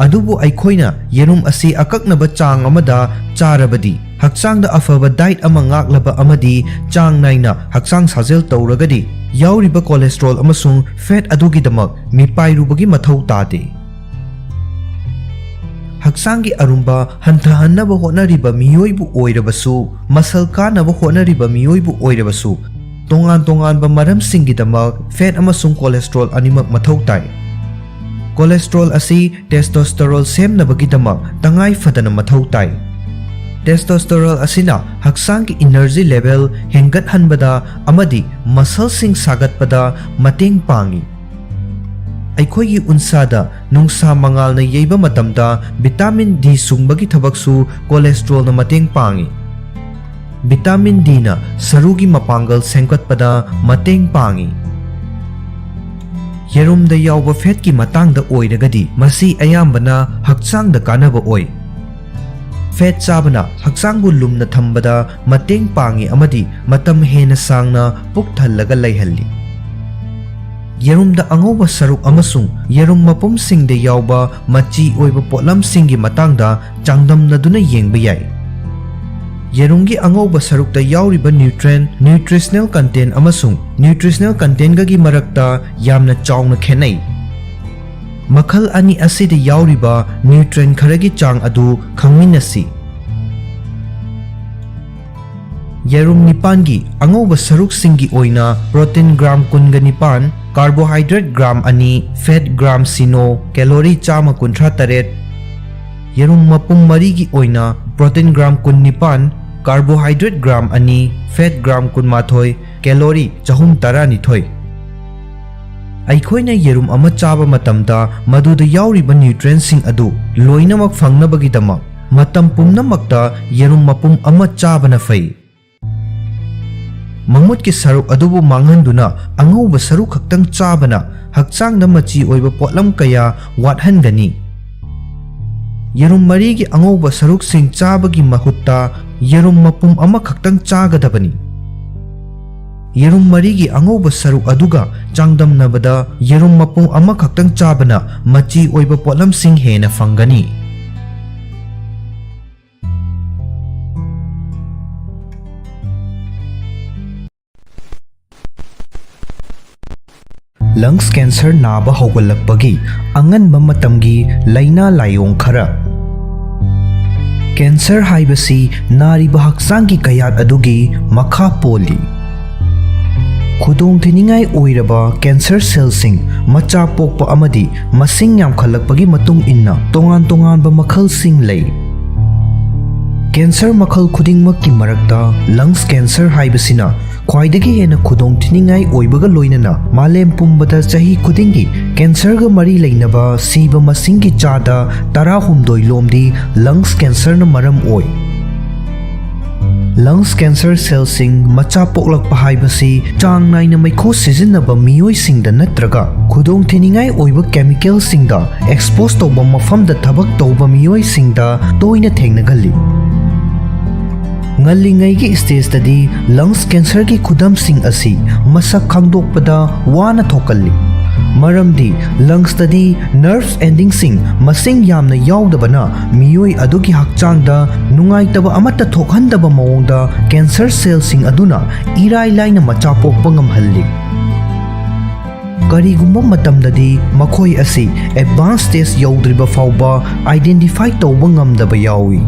ꯑꯗꯨꯕꯨ ꯑꯩꯈꯣꯏꯅ ꯌꯦꯔꯨꯝ ꯑꯁꯤ ꯑꯀꯛꯅꯕ ꯆꯥꯡ ꯑꯃꯗ ꯆꯥꯔꯕꯗꯤ, ꯍꯛꯆꯥꯡꯗ ꯑꯐꯕ diet ꯑꯃ ꯉꯥꯛꯂꯕ ꯑꯃꯗꯤ ꯆꯥꯡ ꯅꯥꯏꯅ ꯍꯛꯆꯥꯡ ꯁꯥꯖꯦꯜ ꯇꯧꯔꯒꯗꯤ, ꯌꯥꯎꯔꯤꯕ cholesterol ꯑꯃꯁꯨꯡ fat ꯑꯗꯨꯒꯤꯗꯃꯛ ꯃꯤꯄꯥꯏꯔꯨꯕꯒꯤ ꯃꯊꯧ ꯇꯥꯗꯦ꯫ ꯍꯛꯆꯥꯡꯒꯤ ꯑꯔꯨꯝꯕ ꯍꯟꯊꯍꯟꯅꯕ ꯍꯣꯠꯅꯔꯤꯕ ꯃꯤꯑꯣꯏꯕꯨ ꯑꯣꯏꯔꯕꯁꯨ, muscle ꯀꯥꯅꯕ ꯍꯣꯠꯅꯔꯤꯕ ꯃꯤꯑꯣꯏꯕꯨ ꯑꯣꯏꯔꯕꯁꯨ, ꯇꯣꯉꯥꯟ ꯇꯣꯉꯥꯟꯕ ꯃꯔꯝꯁꯤꯡꯒꯤꯗꯃꯛ fat ꯑꯃꯁꯨꯡ cholesterol ꯑꯅꯤꯃꯛ ꯃꯊꯧ ꯇꯥꯏ꯫ Cholesterol ꯑꯁꯤ testosterone ꯁꯦꯝꯅꯕꯒꯤꯗꯃꯛ ꯇꯉꯥꯏ ꯐꯗꯅ ꯃꯊꯧ ꯇꯥꯏ꯫ Testosterone ꯑꯁꯤꯅ ꯍꯛꯆꯥꯡꯒꯤ energy level ꯍꯦꯟꯒꯠꯍꯟꯕꯗ ꯑꯃꯗꯤ muscleꯁꯤꯡ ꯁꯥꯒꯠꯄꯗ ꯃꯇꯦꯡ ꯄꯥꯡꯏ꯫ ꯑꯩꯈꯣꯏꯒꯤ ꯎꯟꯁꯥꯗ ꯅꯨꯡꯁꯥ ꯃꯉꯥꯜꯅ ꯌꯩꯕ ꯃꯇꯝꯗ vitamin D ꯁꯨꯡꯕꯒꯤ ꯊꯕꯛꯁꯨ cholesterolꯅ ꯃꯇꯦꯡ ꯄꯥꯡꯏ꯫ Vitamin Dꯅ ꯁꯔꯨꯒꯤ ꯃꯄꯥꯡꯒꯜ ꯁꯦꯝꯒꯠꯄꯗ ꯃꯇꯦꯡ ꯄꯥꯡꯏ꯫ ꯌꯦꯔꯨꯝꯗ ꯌꯥꯎꯕ fatꯀꯤ ꯃꯇꯥꯡꯗ ꯑꯣꯏꯔꯒꯗꯤ, ꯃꯁꯤ ꯑꯌꯥꯝꯕꯅ ꯍꯛꯆꯥꯡꯗ ꯀꯥꯟꯅꯕ ꯑꯣꯏ꯫ ꯐꯦꯠ ꯆꯥꯕꯅ ꯍꯛꯆꯥꯡꯕꯨ ꯂꯨꯝꯅ ꯊꯝꯕꯗ ꯃꯇꯦꯡ ꯄꯥꯡꯏ ꯑꯃꯗꯤ ꯃꯇꯝ ꯍꯦꯟꯅ ꯁꯥꯡꯅ ꯄꯨꯛ ꯊꯜꯂꯒ ꯂꯩꯍꯜꯂꯤ꯫ ꯌꯦꯔꯨꯝꯗ ꯑꯉꯧꯕ ꯁꯔꯨꯛ ꯑꯃꯁꯨꯡ ꯌꯦꯔꯨꯝ ꯃꯄꯨꯝꯁꯤꯡꯗ ꯌꯥꯎꯕ ꯃꯆꯤ ꯑꯣꯏꯕ ꯄꯣꯠꯂꯝꯁꯤꯡꯒꯤ ꯃꯇꯥꯡꯗ ꯆꯥꯡꯗꯝꯅꯗꯨꯅ ꯌꯦꯡꯕ ꯌꯥꯏ꯫ ꯌꯦꯔꯨꯝꯒꯤ ꯑꯉꯧꯕ ꯁꯔꯨꯛꯇ ꯌꯥꯎꯔꯤꯕ nutrient, nutritional content ꯑꯃꯁꯨꯡ nutritional contentꯒꯒꯤ ꯃꯔꯛꯇ ꯌꯥꯝꯅ ꯆꯥꯎꯅ ꯈꯦꯠꯅꯩ꯫ ꯃꯈꯜ ꯑꯅꯤ ꯑꯁꯤꯗ ꯌꯥꯎꯔꯤꯕ nutrient ꯈꯔꯒꯤ ꯆꯥꯡ ꯑꯗꯨ ꯈꯪꯃꯤꯟꯅꯁꯤ꯫ ꯌꯦꯔꯨꯝ ꯅꯤꯄꯥꯟꯒꯤ ꯑꯉꯧꯕ ꯁꯔꯨꯛꯁꯤꯡꯒꯤ ꯑꯣꯏꯅ protein gram ꯀꯨꯟꯒ ꯅꯤꯄꯥꯟ, carbohydrate gram ꯑꯅꯤ, fat gram ꯁꯤꯅꯣ, calorie ꯆꯥꯝꯃ ꯀꯨꯟꯊ꯭ꯔꯥ ꯇꯔꯦꯠ꯫ ꯌꯦꯔꯨꯝ ꯃꯄꯨꯝ ꯃꯔꯤꯒꯤ ꯑꯣꯏꯅ protein gram ꯀꯨꯟ ꯅꯤꯄꯥꯟ, carbohydrate gram ꯑꯅꯤ, fat gram ꯀꯨꯟꯃꯥꯊꯣꯏ, calorie ꯆꯍꯨꯝ ꯇꯔꯥꯅꯤꯊꯣꯏ꯫ ꯑꯩꯈꯣꯏꯅ ꯌꯦꯔꯨꯝ ꯑꯃ ꯆꯥꯕ ꯃꯇꯝꯗ ꯃꯗꯨꯗ ꯌꯥꯎꯔꯤꯕ nutrientꯁꯤꯡ ꯑꯗꯨ ꯂꯣꯏꯅꯃꯛ ꯐꯪꯅꯕꯒꯤꯗꯃꯛ ꯃꯇꯝ ꯄꯨꯝꯅꯃꯛꯇ ꯌꯦꯔꯨꯝ ꯃꯄꯨꯝ ꯑꯃ ꯆꯥꯕꯅ ꯐꯩ꯫ ꯃꯃꯨꯠꯀꯤ ꯁꯔꯨꯛ ꯑꯗꯨꯕꯨ ꯃꯥꯡꯍꯟꯗꯨꯅ ꯑꯉꯧꯕ ꯁꯔꯨꯛ ꯈꯛꯇꯪ ꯆꯥꯕꯅ ꯍꯛꯆꯥꯡꯗ ꯃꯆꯤ ꯑꯣꯏꯕ ꯄꯣꯠꯂꯝ ꯀꯌꯥ ꯋꯥꯠꯍꯟꯒꯅꯤ꯫ ꯌꯦꯔꯨꯝ ꯃꯔꯤꯒꯤ ꯑꯉꯧꯕ ꯁꯔꯨꯛꯁꯤꯡ ꯆꯥꯕꯒꯤ ꯃꯍꯨꯠꯇ ꯌꯦꯔꯨꯝ ꯃꯄꯨꯝ ꯑꯃꯈꯛꯇꯪ ꯆꯥꯒꯗꯕꯅꯤ꯫ ꯌꯦꯔꯨꯝ ꯃꯔꯤꯒꯤ ꯑꯉꯧꯕ ꯁꯔꯨꯛ ꯑꯗꯨꯒ ꯆꯥꯡꯗꯝꯅꯕꯗ ꯌꯦꯔꯨꯝ ꯃꯄꯨꯝ ꯑꯃꯈꯛꯇꯪ ꯆꯥꯕꯅ ꯃꯆꯤ ꯑꯣꯏꯕ ꯄꯣꯠꯂꯝꯁꯤꯡ ꯍꯦꯟꯅ ꯐꯪꯒꯅꯤ꯫ Lungs cancer ꯅꯥꯕ ꯍꯧꯒꯠꯂꯛꯄꯒꯤ ꯑꯉꯟꯕ ꯃꯇꯝꯒꯤ ꯂꯥꯏꯅꯥ ꯂꯥꯏꯑꯣꯡ ꯈꯔ꯫ Cancer ꯍꯥꯏꯕꯁꯤ ꯅꯥꯔꯤꯕ ꯍꯛꯆꯥꯡꯒꯤ ꯀꯌꯥꯠ ꯑꯗꯨꯒꯤ ꯃꯈꯥ ꯄꯣꯜꯂꯤ꯫ ꯈꯨꯗꯣꯡꯊꯤꯅꯤꯡꯉꯥꯏ ꯑꯣꯏꯔꯕ cancer cellꯁꯤꯡ ꯃꯆꯥ ꯄꯣꯛꯄ ꯑꯃꯗꯤ ꯃꯁꯤꯡ ꯌꯥꯝꯈꯠꯂꯛꯄꯒꯤ ꯃꯇꯨꯡ ꯏꯟꯅ ꯇꯣꯉꯥꯟ ꯇꯣꯉꯥꯟꯕ ꯃꯈꯜꯁꯤꯡ ꯂꯩ꯫ Cancer ꯃꯈꯜ ꯈꯨꯗꯤꯡꯃꯛꯀꯤ ꯃꯔꯛꯇ lungs cancer ꯍꯥꯏꯕꯁꯤꯅ ꯈ꯭ꯋꯥꯏꯗꯒꯤ ꯍꯦꯟꯅ ꯈꯨꯗꯣꯡꯊꯤꯅꯤꯡꯉꯥꯏ ꯑꯣꯏꯕꯒ ꯂꯣꯏꯅꯅ ꯃꯥꯂꯦꯝ ꯄꯨꯝꯕꯗ ꯆꯍꯤ ꯈꯨꯗꯤꯡꯒꯤ cancerꯒ ꯃꯔꯤ ꯂꯩꯅꯕ ꯁꯤꯕ ꯃꯁꯤꯡꯒꯤ ꯆꯥꯗ ꯇꯔꯥꯍꯨꯝꯗꯣꯏ ꯂꯣꯝꯗꯤ lungs cancerꯅ ꯃꯔꯝ ꯑꯣꯏ꯫ Lungs cancer cellꯁꯤꯡ ꯃꯆꯥ ꯄꯣꯛꯂꯛꯄ ꯍꯥꯏꯕꯁꯤ ꯆꯥꯡ ꯅꯥꯏꯅ ꯃꯩꯈꯨ ꯁꯤꯖꯤꯟꯅꯕ ꯃꯤꯑꯣꯏꯁꯤꯡꯗ ꯅꯠꯇ꯭ꯔꯒ ꯈꯨꯗꯣꯡꯊꯤꯅꯤꯡꯉꯥꯏ ꯑꯣꯏꯕ chemicalꯁꯤꯡꯗ expose ꯇꯧꯕ ꯃꯐꯝꯗ ꯊꯕꯛ ꯇꯧꯕ ꯃꯤꯑꯣꯏꯁꯤꯡꯗ ꯇꯣꯏꯅ ꯊꯦꯡꯅꯒꯜꯂꯤ꯫ ꯉꯜꯂꯤꯉꯩꯒꯤ stageꯇꯗꯤ lungs cancerꯒꯤ ꯈꯨꯗꯝꯁꯤꯡ ꯑꯁꯤ ꯃꯁꯛ ꯈꯪꯗꯣꯛꯄꯗ ꯋꯥꯅ ꯊꯣꯛꯀꯜꯂꯤ꯫ ꯃꯔꯝꯗꯤ lungsꯇꯗꯤ nerve endingꯁꯤꯡ ꯃꯁꯤꯡ ꯌꯥꯝꯅ ꯌꯥꯎꯗꯕꯅ ꯃꯤꯑꯣꯏ ꯑꯗꯨꯒꯤ ꯍꯛꯆꯥꯡꯗ ꯅꯨꯡꯉꯥꯏꯇꯕ ꯑꯃꯠꯇ ꯊꯣꯛꯍꯟꯗꯕ ꯃꯑꯣꯡꯗ cancer cellꯁꯤꯡ ꯑꯗꯨꯅ ꯏꯔꯥꯏ ꯂꯥꯏꯅ ꯃꯆꯥ ꯄꯣꯛꯄ ꯉꯝꯍꯜꯂꯤ꯫ ꯀꯔꯤꯒꯨꯝꯕ ꯃꯇꯝꯗꯗꯤ ꯃꯈꯣꯏ ꯑꯁꯤ advanced stage ꯌꯧꯗ꯭ꯔꯤꯕ ꯐꯥꯎꯕ identify ꯇꯧꯕ ꯉꯝꯗꯕ ꯌꯥꯎꯏ꯫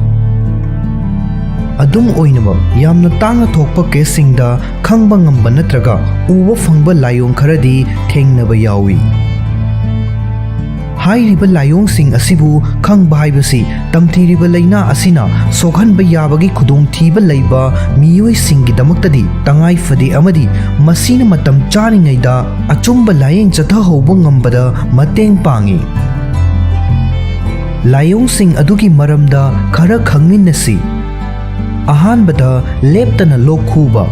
ꯑꯗꯨꯝ ꯑꯣꯏꯅꯃꯛ, ꯌꯥꯝꯅ ꯇꯥꯡꯅ ꯊꯣꯛꯄ caseꯁꯤꯡꯗ ꯈꯪꯕ ꯉꯝꯕ ꯅꯠꯇ꯭ꯔꯒ ꯎꯕ ꯐꯪꯕ ꯂꯥꯏꯑꯣꯡ ꯈꯔꯗꯤ ꯊꯦꯡꯅꯕ ꯌꯥꯎꯏ꯫ ꯍꯥꯏꯔꯤꯕ ꯂꯥꯏꯑꯣꯡꯁꯤꯡ ꯑꯁꯤꯕꯨ ꯈꯪꯕ ꯍꯥꯏꯕꯁꯤ ꯇꯝꯊꯤꯔꯤꯕ ꯂꯥꯏꯅꯥ ꯑꯁꯤꯅ ꯁꯣꯛꯍꯟꯕ ꯌꯥꯕꯒꯤ ꯈꯨꯗꯣꯡꯊꯤꯕ ꯂꯩꯕ ꯃꯤꯑꯣꯏꯁꯤꯡꯒꯤꯗꯃꯛꯇꯗꯤ ꯇꯉꯥꯏ ꯐꯗꯦ ꯑꯃꯗꯤ ꯃꯁꯤꯅ ꯃꯇꯝ ꯆꯥꯔꯤꯉꯩꯗ ꯑꯆꯨꯝꯕ ꯂꯥꯌꯦꯡ ꯆꯠꯊꯍꯧꯕ ꯉꯝꯕꯗ ꯃꯇꯦꯡ ꯄꯥꯡꯏ꯫ ꯂꯥꯏꯑꯣꯡꯁꯤꯡ ꯑꯗꯨꯒꯤ ꯃꯔꯝꯗ ꯈꯔ ꯈꯪꯃꯤꯟꯅꯁꯤ꯫ ꯑꯍꯥꯟꯕꯗ, ꯂꯦꯞꯇꯅ ꯂꯣꯛ ꯈꯨꯕ꯫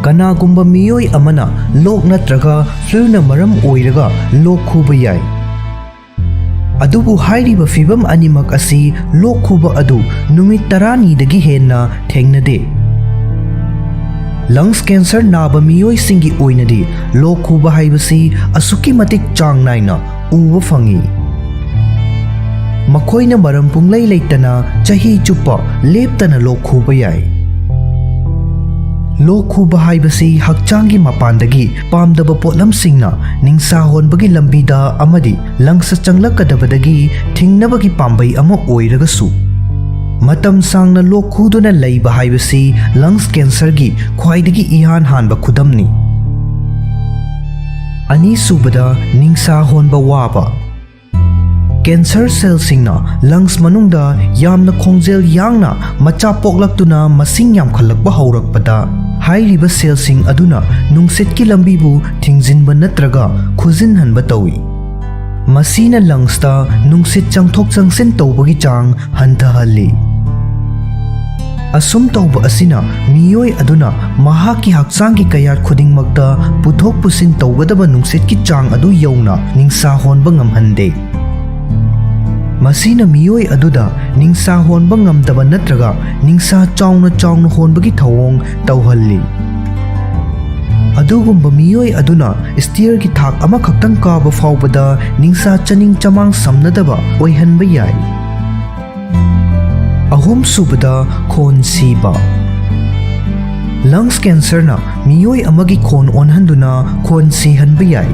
ꯀꯅꯥꯒꯨꯝꯕ ꯃꯤꯑꯣꯏ ꯑꯃꯅ ꯂꯣꯛ ꯅꯠꯇ꯭ꯔꯒ fluꯅ ꯃꯔꯝ ꯑꯣꯏꯔꯒ ꯂꯣꯛ ꯈꯨꯕ ꯌꯥꯏ꯫ ꯑꯗꯨꯕꯨ ꯍꯥꯏꯔꯤꯕ ꯐꯤꯚꯝ ꯑꯅꯤꯃꯛ ꯑꯁꯤ ꯂꯣꯛ ꯈꯨꯕ ꯑꯗꯨ ꯅꯨꯃꯤꯠ ꯇꯔꯥꯅꯤꯗꯒꯤ ꯍꯦꯟꯅ ꯊꯦꯡꯅꯗꯦ꯫ Lungs cancer ꯅꯥꯕ ꯃꯤꯑꯣꯏꯁꯤꯡꯒꯤ ꯑꯣꯏꯅꯗꯤ ꯂꯣꯛ ꯈꯨꯕ ꯍꯥꯏꯕꯁꯤ ꯑꯁꯨꯛꯀꯤ ꯃꯇꯤꯛ ꯆꯥꯡ ꯅꯥꯏꯅ ꯎꯕ ꯐꯪꯏ꯫ ꯃꯈꯣꯏꯅ ꯃꯔꯝ ꯄꯨꯡꯂꯩ ꯂꯩꯇꯅ ꯆꯍꯤ ꯆꯨꯞꯄ ꯂꯦꯞꯇꯅ ꯂꯣꯛ ꯈꯨꯕ ꯌꯥꯏ꯫ ꯂꯣꯛ ꯈꯨꯕ ꯍꯥꯏꯕꯁꯤ ꯍꯛꯆꯥꯡꯒꯤ ꯃꯄꯥꯟꯗꯒꯤ ꯄꯥꯝꯗꯕ ꯄꯣꯠꯂꯝꯁꯤꯡꯅ ꯅꯤꯡꯁꯥ ꯍꯣꯟꯕꯒꯤ ꯂꯝꯕꯤꯗ ꯑꯃꯗꯤ lungsꯇ ꯆꯪꯂꯛꯀꯗꯕꯗꯒꯤ ꯊꯤꯡꯅꯕꯒꯤ ꯄꯥꯝꯕꯩ ꯑꯃ ꯑꯣꯏꯔꯒꯁꯨ, ꯃꯇꯝ ꯁꯥꯡꯅ ꯂꯣꯛ ꯈꯨꯗꯨꯅ ꯂꯩꯕ ꯍꯥꯏꯕꯁꯤ lungs cancerꯒꯤ ꯈ꯭ꯋꯥꯏꯗꯒꯤ ꯏꯍꯥꯟ ꯍꯥꯟꯕ ꯈꯨꯗꯝꯅꯤ꯫ ꯑꯅꯤꯁꯨꯕꯗ, ꯅꯤꯡꯁꯥ ꯍꯣꯟꯕ ꯋꯥꯕ꯫ Cancer cellꯁꯤꯡꯅ lungs ꯃꯅꯨꯡꯗ ꯌꯥꯝꯅ ꯈꯣꯡꯖꯦꯜ ꯌꯥꯡꯅ ꯃꯆꯥ ꯄꯣꯛꯂꯛꯇꯨꯅ ꯃꯁꯤꯡ ꯌꯥꯝꯈꯠꯂꯛꯄ ꯍꯧꯔꯛꯄꯗ, ꯍꯥꯏꯔꯤꯕ cellꯁꯤꯡ ꯑꯗꯨꯅ ꯅꯨꯡꯁꯤꯠꯀꯤ ꯂꯝꯕꯤꯕꯨ ꯊꯤꯡꯖꯤꯟꯕ ꯅꯠꯇ꯭ꯔꯒ ꯈꯨꯖꯤꯟꯍꯟꯕ ꯇꯧꯏ꯫ ꯃꯁꯤꯅ lungsꯇ ꯅꯨꯡꯁꯤꯠ ꯆꯪꯊꯣꯛ ꯆꯪꯁꯤꯟ ꯇꯧꯕꯒꯤ ꯆꯥꯡ ꯍꯟꯊꯍꯜꯂꯤ꯫ ꯑꯁꯨꯝ ꯇꯧꯕ ꯑꯁꯤꯅ ꯃꯤꯑꯣꯏ ꯑꯗꯨꯅ ꯃꯍꯥꯛꯀꯤ ꯍꯛꯆꯥꯡꯒꯤ ꯀꯌꯥꯠ ꯈꯨꯗꯤꯡꯃꯛꯇ ꯄꯨꯊꯣꯛ ꯄꯨꯁꯤꯟ ꯇꯧꯒꯗꯕ ꯅꯨꯡꯁꯤꯠꯀꯤ ꯆꯥꯡ ꯑꯗꯨ ꯌꯧꯅ ꯅꯤꯡꯁꯥ ꯍꯣꯟꯕ ꯉꯝꯍꯟꯗꯦ꯫ ꯃꯁꯤꯅ ꯃꯤꯑꯣꯏ ꯑꯗꯨꯗ ꯅꯤꯡꯁꯥ ꯍꯣꯟꯕ ꯉꯝꯗꯕ ꯅꯠꯇ꯭ꯔꯒ ꯅꯤꯡꯁꯥ ꯆꯥꯎꯅ ꯆꯥꯎꯅ ꯍꯣꯟꯕꯒꯤ ꯊꯧꯑꯣꯡ ꯇꯧꯍꯜꯂꯤ꯫ ꯑꯗꯨꯒꯨꯝꯕ ꯃꯤꯑꯣꯏ ꯑꯗꯨꯅ ꯁ꯭ꯇꯤꯌꯔꯒꯤ ꯊꯥꯛ ꯑꯃꯈꯛꯇꯪ ꯀꯥꯕ ꯐꯥꯎꯕꯗ ꯅꯤꯡꯁꯥ ꯆꯅꯤꯡ ꯆꯃꯥꯡ ꯁꯝꯅꯗꯕ ꯑꯣꯏꯍꯟꯕ ꯌꯥꯏ꯫ ꯑꯍꯨꯝꯁꯨꯕꯗ, ꯈꯣꯟ ꯁꯤꯕ꯫ ꯂꯪꯁ ꯀꯦꯟꯁꯔꯅ ꯃꯤꯑꯣꯏ ꯑꯃꯒꯤ ꯈꯣꯟ ꯑꯣꯟꯍꯟꯗꯨꯅ ꯈꯣꯟ ꯁꯤꯍꯟꯕ ꯌꯥꯏ꯫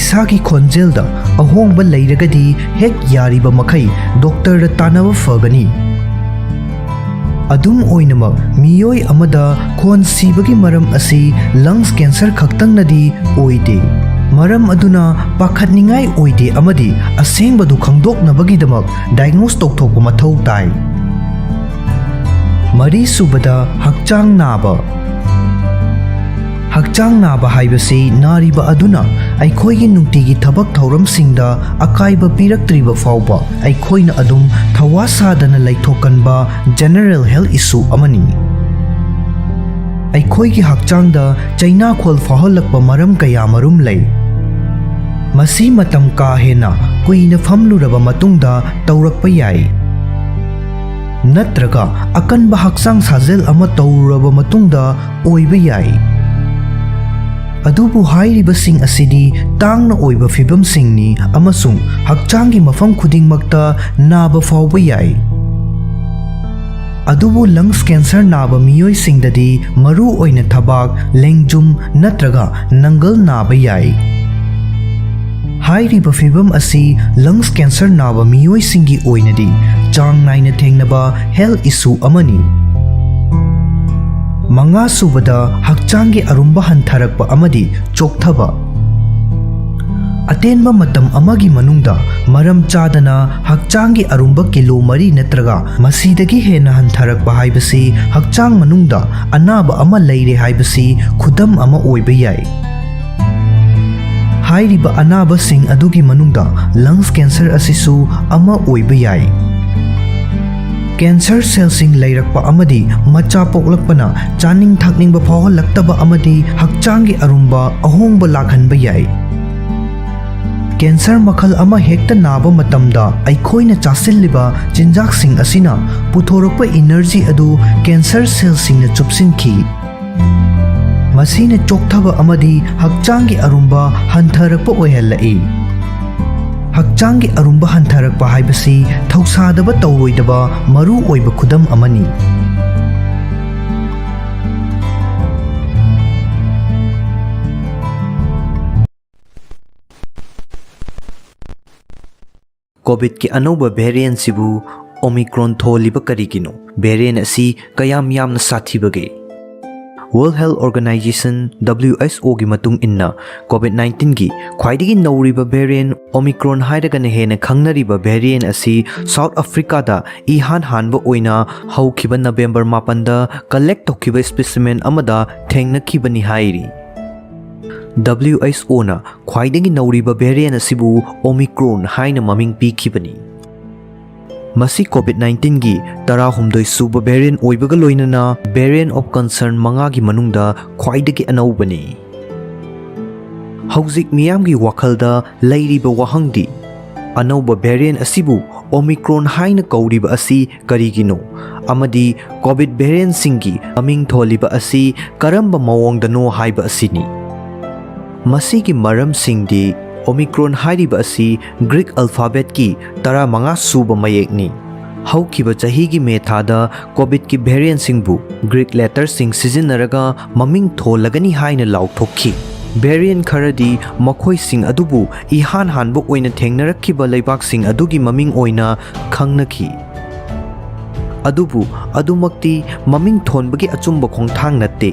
ꯏꯁꯥꯒꯤ ꯈꯣꯟꯖꯦꯜꯗ ꯑꯍꯣꯡꯕ ꯂꯩꯔꯒꯗꯤ ꯍꯦꯛ ꯌꯥꯔꯤꯕ ꯃꯈꯩ ꯗꯣꯛꯇꯔꯗ ꯇꯥꯟꯅꯕ ꯐꯒꯅꯤ꯫ ꯑꯗꯨꯝ ꯑꯣꯏꯅꯃꯛ, ꯃꯤꯑꯣꯏ ꯑꯃꯗ ꯈꯣꯟ ꯁꯤꯕꯒꯤ ꯃꯔꯝ ꯑꯁꯤ ꯂꯪꯁ ꯀꯦꯟꯁꯔ ꯈꯛꯇꯪꯅꯗꯤ ꯑꯣꯏꯗꯦ꯫ ꯃꯔꯝ ꯑꯗꯨꯅ ꯄꯥꯈꯠꯅꯤꯡꯉꯥꯏ ꯑꯣꯏꯗꯦ ꯑꯃꯗꯤ ꯑꯁꯦꯡꯕꯗꯨ ꯈꯪꯗꯣꯛꯅꯕꯒꯤꯗꯃꯛ ꯗꯥꯏꯒꯅꯣꯁ ꯇꯧꯊꯣꯛꯄ ꯃꯊꯧ ꯇꯥꯏ꯫ ꯃꯔꯤꯁꯨꯕꯗ, ꯍꯛꯆꯥꯡ ꯅꯥꯕ꯫ ꯍꯛꯆꯥꯡ ꯅꯥꯕ ꯍꯥꯏꯕꯁꯤ ꯅꯥꯔꯤꯕ ꯑꯗꯨꯅ ꯑꯩꯈꯣꯏꯒꯤ ꯅꯨꯡꯇꯤꯒꯤ ꯊꯕꯛ ꯊꯧꯔꯝꯁꯤꯡꯗ ꯑꯀꯥꯏꯕ ꯄꯤꯔꯛꯇ꯭ꯔꯤꯕ ꯐꯥꯎꯕ ꯑꯩꯈꯣꯏꯅ ꯑꯗꯨꯝ ꯊꯋꯥ ꯁꯥꯗꯅ ꯂꯩꯊꯣꯛꯀꯟꯕ ꯖꯦꯅꯔꯦꯜ ꯍꯦꯜꯊ ꯏꯁꯨ ꯑꯃꯅꯤ꯫ ꯑꯩꯈꯣꯏꯒꯤ ꯍꯛꯆꯥꯡꯗ ꯆꯩꯅꯥꯈꯣꯜ ꯐꯥꯎꯍꯜꯂꯛꯄ ꯃꯔꯝ ꯀꯌꯥ ꯃꯔꯨꯝ ꯂꯩ꯫ ꯃꯁꯤ ꯃꯇꯝ ꯀꯥ ꯍꯦꯟꯅ ꯀꯨꯏꯅ ꯐꯝꯂꯨꯔꯕ ꯃꯇꯨꯡꯗ ꯇꯧꯔꯛꯄ ꯌꯥꯏ, ꯅꯠꯇ꯭ꯔꯒ ꯑꯀꯟꯕ ꯍꯛꯆꯥꯡ ꯁꯥꯖꯦꯜ ꯑꯃ ꯇꯧꯔꯨꯔꯕ ꯃꯇꯨꯡꯗ ꯑꯣꯏꯕ ꯌꯥꯏ꯫ ꯑꯗꯨꯕꯨ ꯍꯥꯏꯔꯤꯕꯁꯤꯡ ꯑꯁꯤꯗꯤ ꯇꯥꯡꯅ ꯑꯣꯏꯕ ꯐꯤꯚꯝꯁꯤꯡꯅꯤ ꯑꯃꯁꯨꯡ ꯍꯛꯆꯥꯡꯒꯤ ꯃꯐꯝ ꯈꯨꯗꯤꯡꯃꯛꯇ ꯅꯥꯕ ꯐꯥꯎꯕ ꯌꯥꯏ꯫ ꯑꯗꯨꯕꯨ ꯂꯪꯁ ꯀꯦꯟꯁꯔ ꯅꯥꯕ ꯃꯤꯑꯣꯏꯁꯤꯡꯗꯗꯤ ꯃꯔꯨ ꯑꯣꯏꯅ ꯊꯕꯥꯛ, ꯂꯦꯡꯖꯨꯝ ꯅꯠꯇ꯭ꯔꯒ ꯅꯪꯒꯜ ꯅꯥꯕ ꯌꯥꯏ꯫ ꯍꯥꯏꯔꯤꯕ ꯐꯤꯚꯝ ꯑꯁꯤ ꯂꯪꯁ ꯀꯦꯟꯁꯔ ꯅꯥꯕ ꯃꯤꯑꯣꯏꯁꯤꯡꯒꯤ ꯑꯣꯏꯅꯗꯤ ꯆꯥꯡ ꯅꯥꯏꯅ ꯊꯦꯡꯅꯕ ꯍꯦꯜꯊ ꯏꯁꯨ ꯑꯃꯅꯤ꯫ ꯃꯉꯥꯁꯨꯕꯗ, ꯍꯛꯆꯥꯡꯒꯤ ꯑꯔꯨꯝꯕ ꯍꯟꯊꯔꯛꯄ ꯑꯃꯗꯤ ꯆꯣꯛꯊꯕ꯫ ꯑꯇꯦꯟꯕ ꯃꯇꯝ ꯑꯃꯒꯤ ꯃꯅꯨꯡꯗ ꯃꯔꯝ ꯆꯥꯗꯅ ꯍꯛꯆꯥꯡꯒꯤ ꯑꯔꯨꯝꯕ ꯀꯤꯂꯣ ꯃꯔꯤ ꯅꯠꯇ꯭ꯔꯒ ꯃꯁꯤꯗꯒꯤ ꯍꯦꯟꯅ ꯍꯟꯊꯔꯛꯄ ꯍꯥꯏꯕꯁꯤ ꯍꯛꯆꯥꯡ ꯃꯅꯨꯡꯗ ꯑꯅꯥꯕ ꯑꯃ ꯂꯩꯔꯦ ꯍꯥꯏꯕꯁꯤ ꯈꯨꯗꯝ ꯑꯃ ꯑꯣꯏꯕ ꯌꯥꯏ꯫ ꯍꯥꯏꯔꯤꯕ ꯑꯅꯥꯕꯁꯤꯡ ꯑꯗꯨꯒꯤ ꯃꯅꯨꯡꯗ ꯂꯪꯁ ꯀꯦꯟꯁꯔ ꯑꯁꯤꯁꯨ ꯑꯃ ꯑꯣꯏꯕ ꯌꯥꯏ꯫ Cancer cellꯁꯤꯡ ꯂꯩꯔꯛꯄ ꯑꯃꯗꯤ ꯃꯆꯥ ꯄꯣꯛꯂꯛꯄꯅ ꯆꯥꯅꯤꯡ ꯊꯛꯅꯤꯡꯕ ꯐꯥꯎꯍꯜꯂꯛꯇꯕ ꯑꯃꯗꯤ ꯍꯛꯆꯥꯡꯒꯤ ꯑꯔꯨꯝꯕ ꯑꯍꯣꯡꯕ ꯂꯥꯛꯍꯟꯕ ꯌꯥꯏ꯫ Cancer ꯃꯈꯜ ꯑꯃ ꯍꯦꯛꯇ ꯅꯥꯕ ꯃꯇꯝꯗ ꯑꯩꯈꯣꯏꯅ ꯆꯥꯁꯤꯜꯂꯤꯕ ꯆꯤꯟꯖꯥꯛꯁꯤꯡ ꯑꯁꯤꯅ ꯄꯨꯊꯣꯔꯛꯄ energy ꯑꯗꯨ cancer cellꯁꯤꯡꯅ ꯆꯨꯞꯁꯤꯟꯈꯤ꯫ ꯃꯁꯤꯅ ꯆꯣꯛꯊꯕ ꯑꯃꯗꯤ ꯍꯛꯆꯥꯡꯒꯤ ꯑꯔꯨꯝꯕ ꯍꯟꯊꯔꯛꯄ ꯑꯣꯏꯍꯜꯂꯛꯏ꯫ ꯍꯛꯆꯥꯡꯒꯤ ꯑꯔꯨꯝꯕ ꯍꯟꯊꯔꯛꯄ ꯍꯥꯏꯕꯁꯤ ꯊꯧꯁꯥꯗꯕ ꯇꯧꯔꯣꯏꯗꯕ ꯃꯔꯨ ꯑꯣꯏꯕ ꯈꯨꯗꯝ ꯑꯃꯅꯤ꯫ COVIDꯀꯤ ꯑꯅꯧꯕ variantꯁꯤꯕꯨ Omicron ꯊꯣꯜꯂꯤꯕ ꯀꯔꯤꯒꯤꯅꯣ? Variant ꯑꯁꯤ ꯀꯌꯥꯝ ꯌꯥꯝꯅ ꯁꯥꯊꯤꯕꯒꯦ? World Health Organization, WHOꯒꯤ ꯃꯇꯨꯡ ꯏꯟꯅ, COVID nineteenꯒꯤ ꯈ꯭ꯋꯥꯏꯗꯒꯤ ꯅꯧꯔꯤꯕ variant Omicron ꯍꯥꯏꯔꯒꯅ ꯍꯦꯟꯅ ꯈꯪꯅꯔꯤꯕ variant ꯑꯁꯤ South Africaꯗ ꯏꯍꯥꯟ ꯍꯥꯟꯕ ꯑꯣꯏꯅ ꯍꯧꯈꯤꯕ November ꯃꯥꯄꯟꯗ collect ꯇꯧꯈꯤꯕ specimen ꯑꯃꯗ ꯊꯦꯡꯅꯈꯤꯕꯅꯤ ꯍꯥꯏꯔꯤ꯫ WHOꯅ ꯈ꯭ꯋꯥꯏꯗꯒꯤ ꯅꯧꯔꯤꯕ variant ꯑꯁꯤꯕꯨ Omicron ꯍꯥꯏꯅ ꯃꯃꯤꯡ ꯄꯤꯈꯤꯕꯅꯤ꯫ ꯃꯁꯤ COVID nineteenꯒꯤ ꯇꯔꯥꯍꯨꯝꯗꯣꯏ ꯁꯨꯕ variant ꯑꯣꯏꯕꯒ ꯂꯣꯏꯅꯅ variant of concern ꯃꯉꯥꯒꯤ ꯃꯅꯨꯡꯗ ꯈ꯭ꯋꯥꯏꯗꯒꯤ ꯑꯅꯧꯕꯅꯤ꯫ ꯍꯧꯖꯤꯛ ꯃꯤꯌꯥꯝꯒꯤ ꯋꯥꯈꯜꯗ ꯂꯩꯔꯤꯕ ꯋꯥꯍꯪꯗꯤ, ꯑꯅꯧꯕ variant ꯑꯁꯤꯕꯨ Omicron ꯍꯥꯏꯅ ꯀꯧꯔꯤꯕ ꯑꯁꯤ ꯀꯔꯤꯒꯤꯅꯣ? ꯑꯃꯗꯤ COVID variantꯁꯤꯡꯒꯤ ꯃꯃꯤꯡ ꯊꯣꯜꯂꯤꯕ ꯑꯁꯤ ꯀꯔꯝꯕ ꯃꯑꯣꯡꯗꯅꯣ ꯍꯥꯏꯕ ꯑꯁꯤꯅꯤ꯫ ꯃꯁꯤꯒꯤ ꯃꯔꯝꯁꯤꯡꯗꯤ, Omicron ꯍꯥꯏꯔꯤꯕ ꯑꯁꯤ Greek alphabetꯀꯤ ꯇꯔꯥꯃꯉꯥ ꯁꯨꯕ ꯃꯌꯦꯛꯅꯤ꯫ ꯍꯧꯈꯤꯕ ꯆꯍꯤꯒꯤ May ꯊꯥꯗ COVIDꯀꯤ variantꯁꯤꯡꯕꯨ Greek letterꯁꯤꯡ ꯁꯤꯖꯤꯟꯅꯔꯒ ꯃꯃꯤꯡ ꯊꯣꯜꯂꯒꯅꯤ ꯍꯥꯏꯅ ꯂꯥꯎꯊꯣꯛꯈꯤ꯫ Variant ꯈꯔꯗꯤ ꯃꯈꯣꯏꯁꯤꯡ ꯑꯗꯨꯕꯨ ꯏꯍꯥꯟ ꯍꯥꯟꯕ ꯑꯣꯏꯅ ꯊꯦꯡꯅꯔꯛꯈꯤꯕ ꯂꯩꯕꯥꯛꯁꯤꯡ ꯑꯗꯨꯒꯤ ꯃꯃꯤꯡ ꯑꯣꯏꯅ ꯈꯪꯅꯈꯤ꯫ ꯑꯗꯨꯕꯨ ꯑꯗꯨꯃꯛꯇꯤ ꯃꯃꯤꯡ ꯊꯣꯟꯕꯒꯤ ꯑꯆꯨꯝꯕ ꯈꯣꯡꯊꯥꯡ ꯅꯠꯇꯦ꯫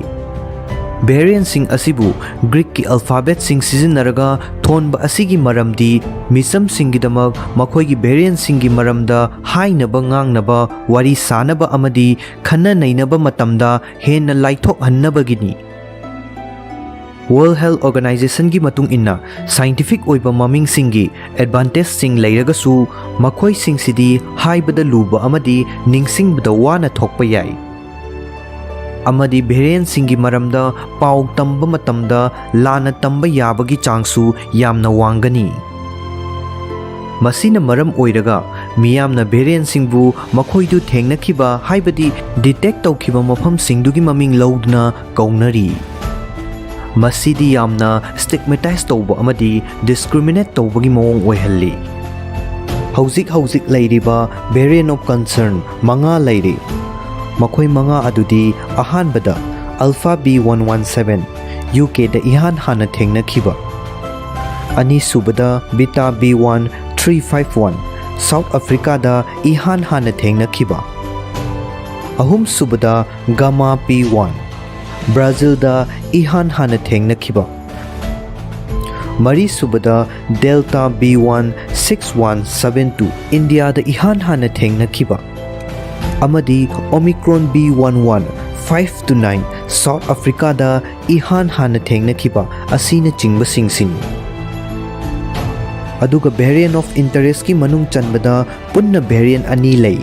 Variantꯁꯤꯡ ꯑꯁꯤꯕꯨ Greekꯀꯤ alphabetꯁꯤꯡ ꯁꯤꯖꯤꯟꯅꯔꯒ ꯊꯣꯟꯕ ꯑꯁꯤꯒꯤ ꯃꯔꯝꯗꯤ ꯃꯤꯆꯝꯁꯤꯡꯒꯤꯗꯃꯛ ꯃꯈꯣꯏꯒꯤ variantꯁꯤꯡꯒꯤ ꯃꯔꯝꯗ ꯍꯥꯏꯅꯕ, ꯉꯥꯡꯅꯕ, ꯋꯥꯔꯤ ꯁꯥꯅꯕ ꯑꯃꯗꯤ ꯈꯟꯅ ꯅꯩꯅꯕ ꯃꯇꯝꯗ ꯍꯦꯟꯅ ꯂꯥꯏꯊꯣꯛꯍꯟꯅꯕꯒꯤꯅꯤ꯫ World Health Organizationꯒꯤ ꯃꯇꯨꯡ ꯏꯟꯅ, scientific ꯑꯣꯏꯕ ꯃꯃꯤꯡꯁꯤꯡꯒꯤ advantageꯁꯤꯡ ꯂꯩꯔꯒꯁꯨ, ꯃꯈꯣꯏꯁꯤꯡꯁꯤꯗꯤ ꯍꯥꯏꯕꯗ ꯂꯨꯕ ꯑꯃꯗꯤ ꯅꯤꯡꯁꯤꯡꯕꯗ ꯋꯥꯅ ꯊꯣꯛꯄ ꯌꯥꯏ꯫ ꯑꯃꯗꯤ variantꯁꯤꯡꯒꯤ ꯃꯔꯝꯗ ꯄꯥꯎ ꯇꯝꯕ ꯃꯇꯝꯗ ꯂꯥꯟꯅ ꯇꯝꯕ ꯌꯥꯕꯒꯤ ꯆꯥꯡꯁꯨ ꯌꯥꯝꯅ ꯋꯥꯡꯒꯅꯤ꯫ ꯃꯁꯤꯅ ꯃꯔꯝ ꯑꯣꯏꯔꯒ ꯃꯤꯌꯥꯝꯅ variantꯁꯤꯡꯕꯨ ꯃꯈꯣꯏꯗꯨ ꯊꯦꯡꯅꯈꯤꯕ, ꯍꯥꯏꯕꯗꯤ detect ꯇꯧꯈꯤꯕ ꯃꯐꯝꯁꯤꯡꯗꯨꯒꯤ ꯃꯃꯤꯡ ꯂꯧꯗꯨꯅ ꯀꯧꯅꯔꯤ꯫ ꯃꯁꯤꯗꯤ ꯌꯥꯝꯅ stigmatize ꯇꯧꯕ ꯑꯃꯗꯤ discriminate ꯇꯧꯕꯒꯤ ꯃꯑꯣꯡ ꯑꯣꯏꯍꯜꯂꯤ꯫ ꯍꯧꯖꯤꯛ ꯍꯧꯖꯤꯛ ꯂꯩꯔꯤꯕ variant of concern ꯃꯉꯥ ꯂꯩꯔꯤ꯫ ꯃꯈꯣꯏ ꯃꯉꯥ ꯑꯗꯨꯗꯤ, ꯑꯍꯥꯟꯕꯗ, Alpha B one one seven, UKꯗ ꯏꯍꯥꯟ ꯍꯥꯟꯅ ꯊꯦꯡꯅꯈꯤꯕ꯫ ꯑꯅꯤꯁꯨꯕꯗ, Beta B one three five one, South Africaꯗ ꯏꯍꯥꯟ ꯍꯥꯟꯅ ꯊꯦꯡꯅꯈꯤꯕ꯫ ꯑꯍꯨꯝꯁꯨꯕꯗ, Gamma P one, Brazilꯗ ꯏꯍꯥꯟ ꯍꯥꯟꯅ ꯊꯦꯡꯅꯈꯤꯕ꯫ ꯃꯔꯤꯁꯨꯕꯗ, Delta B one six one seven two, ꯏꯟꯗꯤꯌꯥꯗ ꯏꯍꯥꯟ ꯍꯥꯟꯅ ꯊꯦꯡꯅꯈꯤꯕ꯫ ꯑꯃꯗꯤ Omicron B one one five two nine, South Africaꯗ ꯏꯍꯥꯟ ꯍꯥꯟꯅ ꯊꯦꯡꯅꯈꯤꯕ ꯑꯁꯤꯅꯆꯤꯡꯕꯁꯤꯡꯁꯤꯅꯤ꯫ ꯑꯗꯨꯒ variant of interestꯀꯤ ꯃꯅꯨꯡ ꯆꯟꯕꯗ ꯄꯨꯟꯅ variant ꯑꯅꯤ ꯂꯩ꯫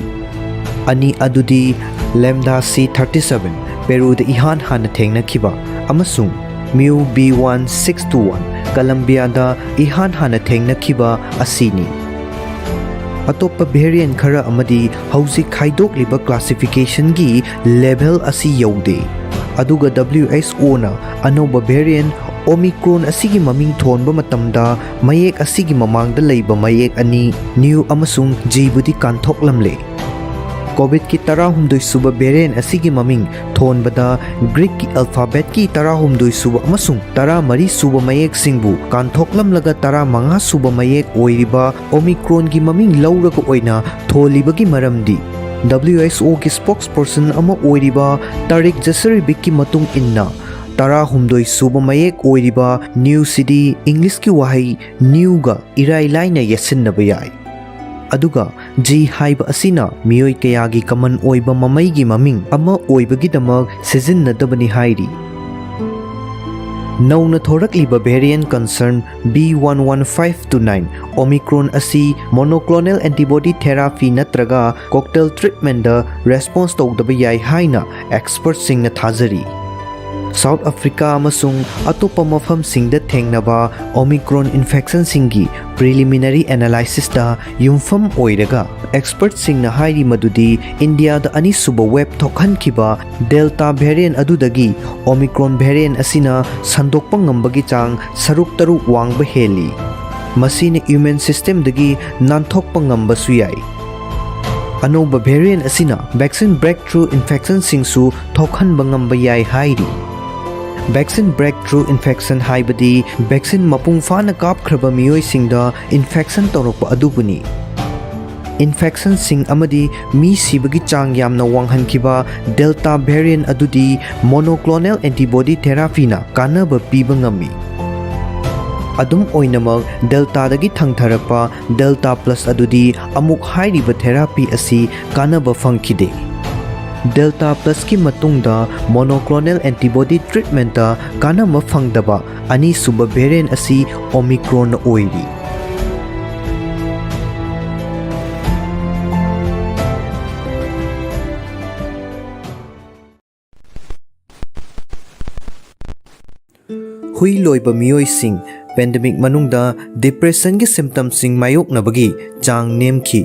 ꯑꯅꯤ ꯑꯗꯨꯗꯤ Lambda C thirty seven, Peruꯗ ꯏꯍꯥꯟ ꯍꯥꯟꯅ ꯊꯦꯡꯅꯈꯤꯕ, ꯑꯃꯁꯨꯡ Mu B one six two one, Colombiaꯗ ꯏꯍꯥꯟ ꯍꯥꯟꯅ ꯊꯦꯡꯅꯈꯤꯕ ꯑꯁꯤꯅꯤ꯫ ꯑꯇꯣꯞꯄ variant ꯈꯔ ꯑꯃꯗꯤ ꯍꯧꯖꯤꯛ ꯈꯥꯏꯗꯣꯛꯂꯤꯕ classificationꯒꯤ level ꯑꯁꯤ ꯌꯧꯗꯦ꯫ ꯑꯗꯨꯒ WHOꯅ ꯑꯅꯧꯕ variant Omicron ꯑꯁꯤꯒꯤ ꯃꯃꯤꯡ ꯊꯣꯟꯕ ꯃꯇꯝꯗ ꯃꯌꯦꯛ ꯑꯁꯤꯒꯤ ꯃꯃꯥꯡꯗ ꯂꯩꯕ ꯃꯌꯦꯛ ꯑꯅꯤ, Nu ꯑꯃꯁꯨꯡ Gꯕꯨꯗꯤ ꯀꯥꯟꯊꯣꯛꯂꯝꯂꯦ꯫ COVIDꯀꯤ ꯇꯔꯥꯍꯨꯝꯗꯣꯏ ꯁꯨꯕ variant ꯑꯁꯤꯒꯤ ꯃꯃꯤꯡ ꯊꯣꯟꯕꯗ Greekꯀꯤ alphabetꯀꯤ ꯇꯔꯥꯍꯨꯝꯗꯣꯏ ꯁꯨꯕ ꯑꯃꯁꯨꯡ ꯇꯔꯥꯃꯔꯤ ꯁꯨꯕ ꯃꯌꯦꯛꯁꯤꯡꯕꯨ ꯀꯥꯟꯊꯣꯛꯂꯝꯂꯒ ꯇꯔꯥꯃꯉꯥ ꯁꯨꯕ ꯃꯌꯦꯛ ꯑꯣꯏꯔꯤꯕ Omicronꯒꯤ ꯃꯃꯤꯡ ꯂꯧꯔꯒ ꯑꯣꯏꯅ ꯊꯣꯜꯂꯤꯕꯒꯤ ꯃꯔꯝꯗꯤ, WHOꯒꯤ spokesperson ꯑꯃ ꯑꯣꯏꯔꯤꯕ ꯇꯥꯔꯤꯛ ꯖꯁꯔꯤꯕꯤꯛꯀꯤ ꯃꯇꯨꯡ ꯏꯟꯅ, ꯇꯔꯥꯍꯨꯝꯗꯣꯏ ꯁꯨꯕ ꯃꯌꯦꯛ ꯑꯣꯏꯔꯤꯕ Nuꯁꯤꯗꯤ Englishꯀꯤ ꯋꯥꯍꯩ newꯒ ꯏꯔꯥꯏ ꯂꯥꯏꯅ ꯌꯦꯠꯁꯤꯟꯅꯕ ꯌꯥꯏ꯫ ꯑꯗꯨꯒ G ꯍꯥꯏꯕ ꯑꯁꯤꯅ ꯃꯤꯑꯣꯏ ꯀꯌꯥꯒꯤ common ꯑꯣꯏꯕ ꯃꯃꯩꯒꯤ ꯃꯃꯤꯡ ꯑꯃ ꯑꯣꯏꯕꯒꯤꯗꯃꯛ ꯁꯤꯖꯤꯟꯅꯗꯕꯅꯤ ꯍꯥꯏꯔꯤ꯫ ꯅꯧꯅ ꯊꯣꯔꯛꯂꯤꯕ variant concern B one one five two nine Omicron ꯑꯁꯤ monoclonal antibody therapy ꯅꯠꯇ꯭ꯔꯒ cocktail treatmentꯗ response ꯇꯧꯗꯕ ꯌꯥꯏ ꯍꯥꯏꯅ expertꯁꯤꯡꯅ ꯊꯥꯖꯔꯤ꯫ South Africa ꯑꯃꯁꯨꯡ ꯑꯇꯣꯞꯄ ꯃꯐꯝꯁꯤꯡꯗ ꯊꯦꯡꯅꯕ Omicron infectionꯁꯤꯡꯒꯤ preliminary analysisꯇ ꯌꯨꯝꯐꯝ ꯑꯣꯏꯔꯒ, expertꯁꯤꯡꯅ ꯍꯥꯏꯔꯤ ꯃꯗꯨꯗꯤ ꯏꯟꯗꯤꯌꯥꯗ ꯑꯅꯤꯁꯨꯕ wave ꯊꯣꯛꯍꯟꯈꯤꯕ Delta variant ꯑꯗꯨꯗꯒꯤ Omicron variant ꯑꯁꯤꯅ ꯁꯟꯗꯣꯛꯄ ꯉꯝꯕꯒꯤ ꯆꯥꯡ ꯁꯔꯨꯛ ꯇꯔꯨꯛ ꯋꯥꯡꯕ ꯍꯦꯜꯂꯤ꯫ ꯃꯁꯤꯅ immune systemꯗꯒꯤ ꯅꯥꯟꯊꯣꯛꯄ ꯉꯝꯕꯁꯨ ꯌꯥꯏ꯫ ꯑꯅꯧꯕ variant ꯑꯁꯤꯅ vaccine breakthrough infectionꯁꯤꯡꯁꯨ ꯊꯣꯛꯍꯟꯕ ꯉꯝꯕ ꯌꯥꯏ ꯍꯥꯏꯔꯤ꯫ Vaccine breakthrough infection ꯍꯥꯏꯕꯗꯤ vaccine ꯃꯄꯨꯡ ꯐꯥꯅ ꯀꯥꯞꯈ꯭ꯔꯕ ꯃꯤꯑꯣꯏꯁꯤꯡꯗ infection ꯇꯧꯔꯛꯄ ꯑꯗꯨꯕꯨꯅꯤ꯫ Infectionꯁꯤꯡ ꯑꯃꯗꯤ ꯃꯤ ꯁꯤꯕꯒꯤ ꯆꯥꯡ ꯌꯥꯝꯅ ꯋꯥꯡꯍꯟꯈꯤꯕ Delta variant ꯑꯗꯨꯗꯤ monoclonal antibody therapyꯅ ꯀꯥꯟꯅꯕ ꯄꯤꯕ ꯉꯝꯃꯤ꯫ ꯑꯗꯨꯝ ꯑꯣꯏꯅꯃꯛ, Deltaꯗꯒꯤ ꯊꯪꯊꯔꯛꯄ Delta Plus ꯑꯗꯨꯗꯤ ꯑꯃꯨꯛ ꯍꯥꯏꯔꯤꯕ therapy ꯑꯁꯤ ꯀꯥꯟꯅꯕ ꯐꯪꯈꯤꯗꯦ꯫ Delta Plusꯀꯤ ꯃꯇꯨꯡꯗ monoclonal antibody treatmentꯇ ꯀꯥꯟꯅꯕ ꯐꯪꯗꯕ ꯑꯅꯤꯁꯨꯕ variant ꯑꯁꯤ Omicronꯅ ꯑꯣꯏꯔꯤ꯫ ꯍꯨꯏ ꯂꯣꯏꯕ ꯃꯤꯑꯣꯏꯁꯤꯡ pandemic ꯃꯅꯨꯡꯗ depressionꯒꯤ symptomꯁꯤꯡ ꯃꯥꯌꯣꯛꯅꯕꯒꯤ ꯆꯥꯡ ꯅꯦꯝꯈꯤ꯫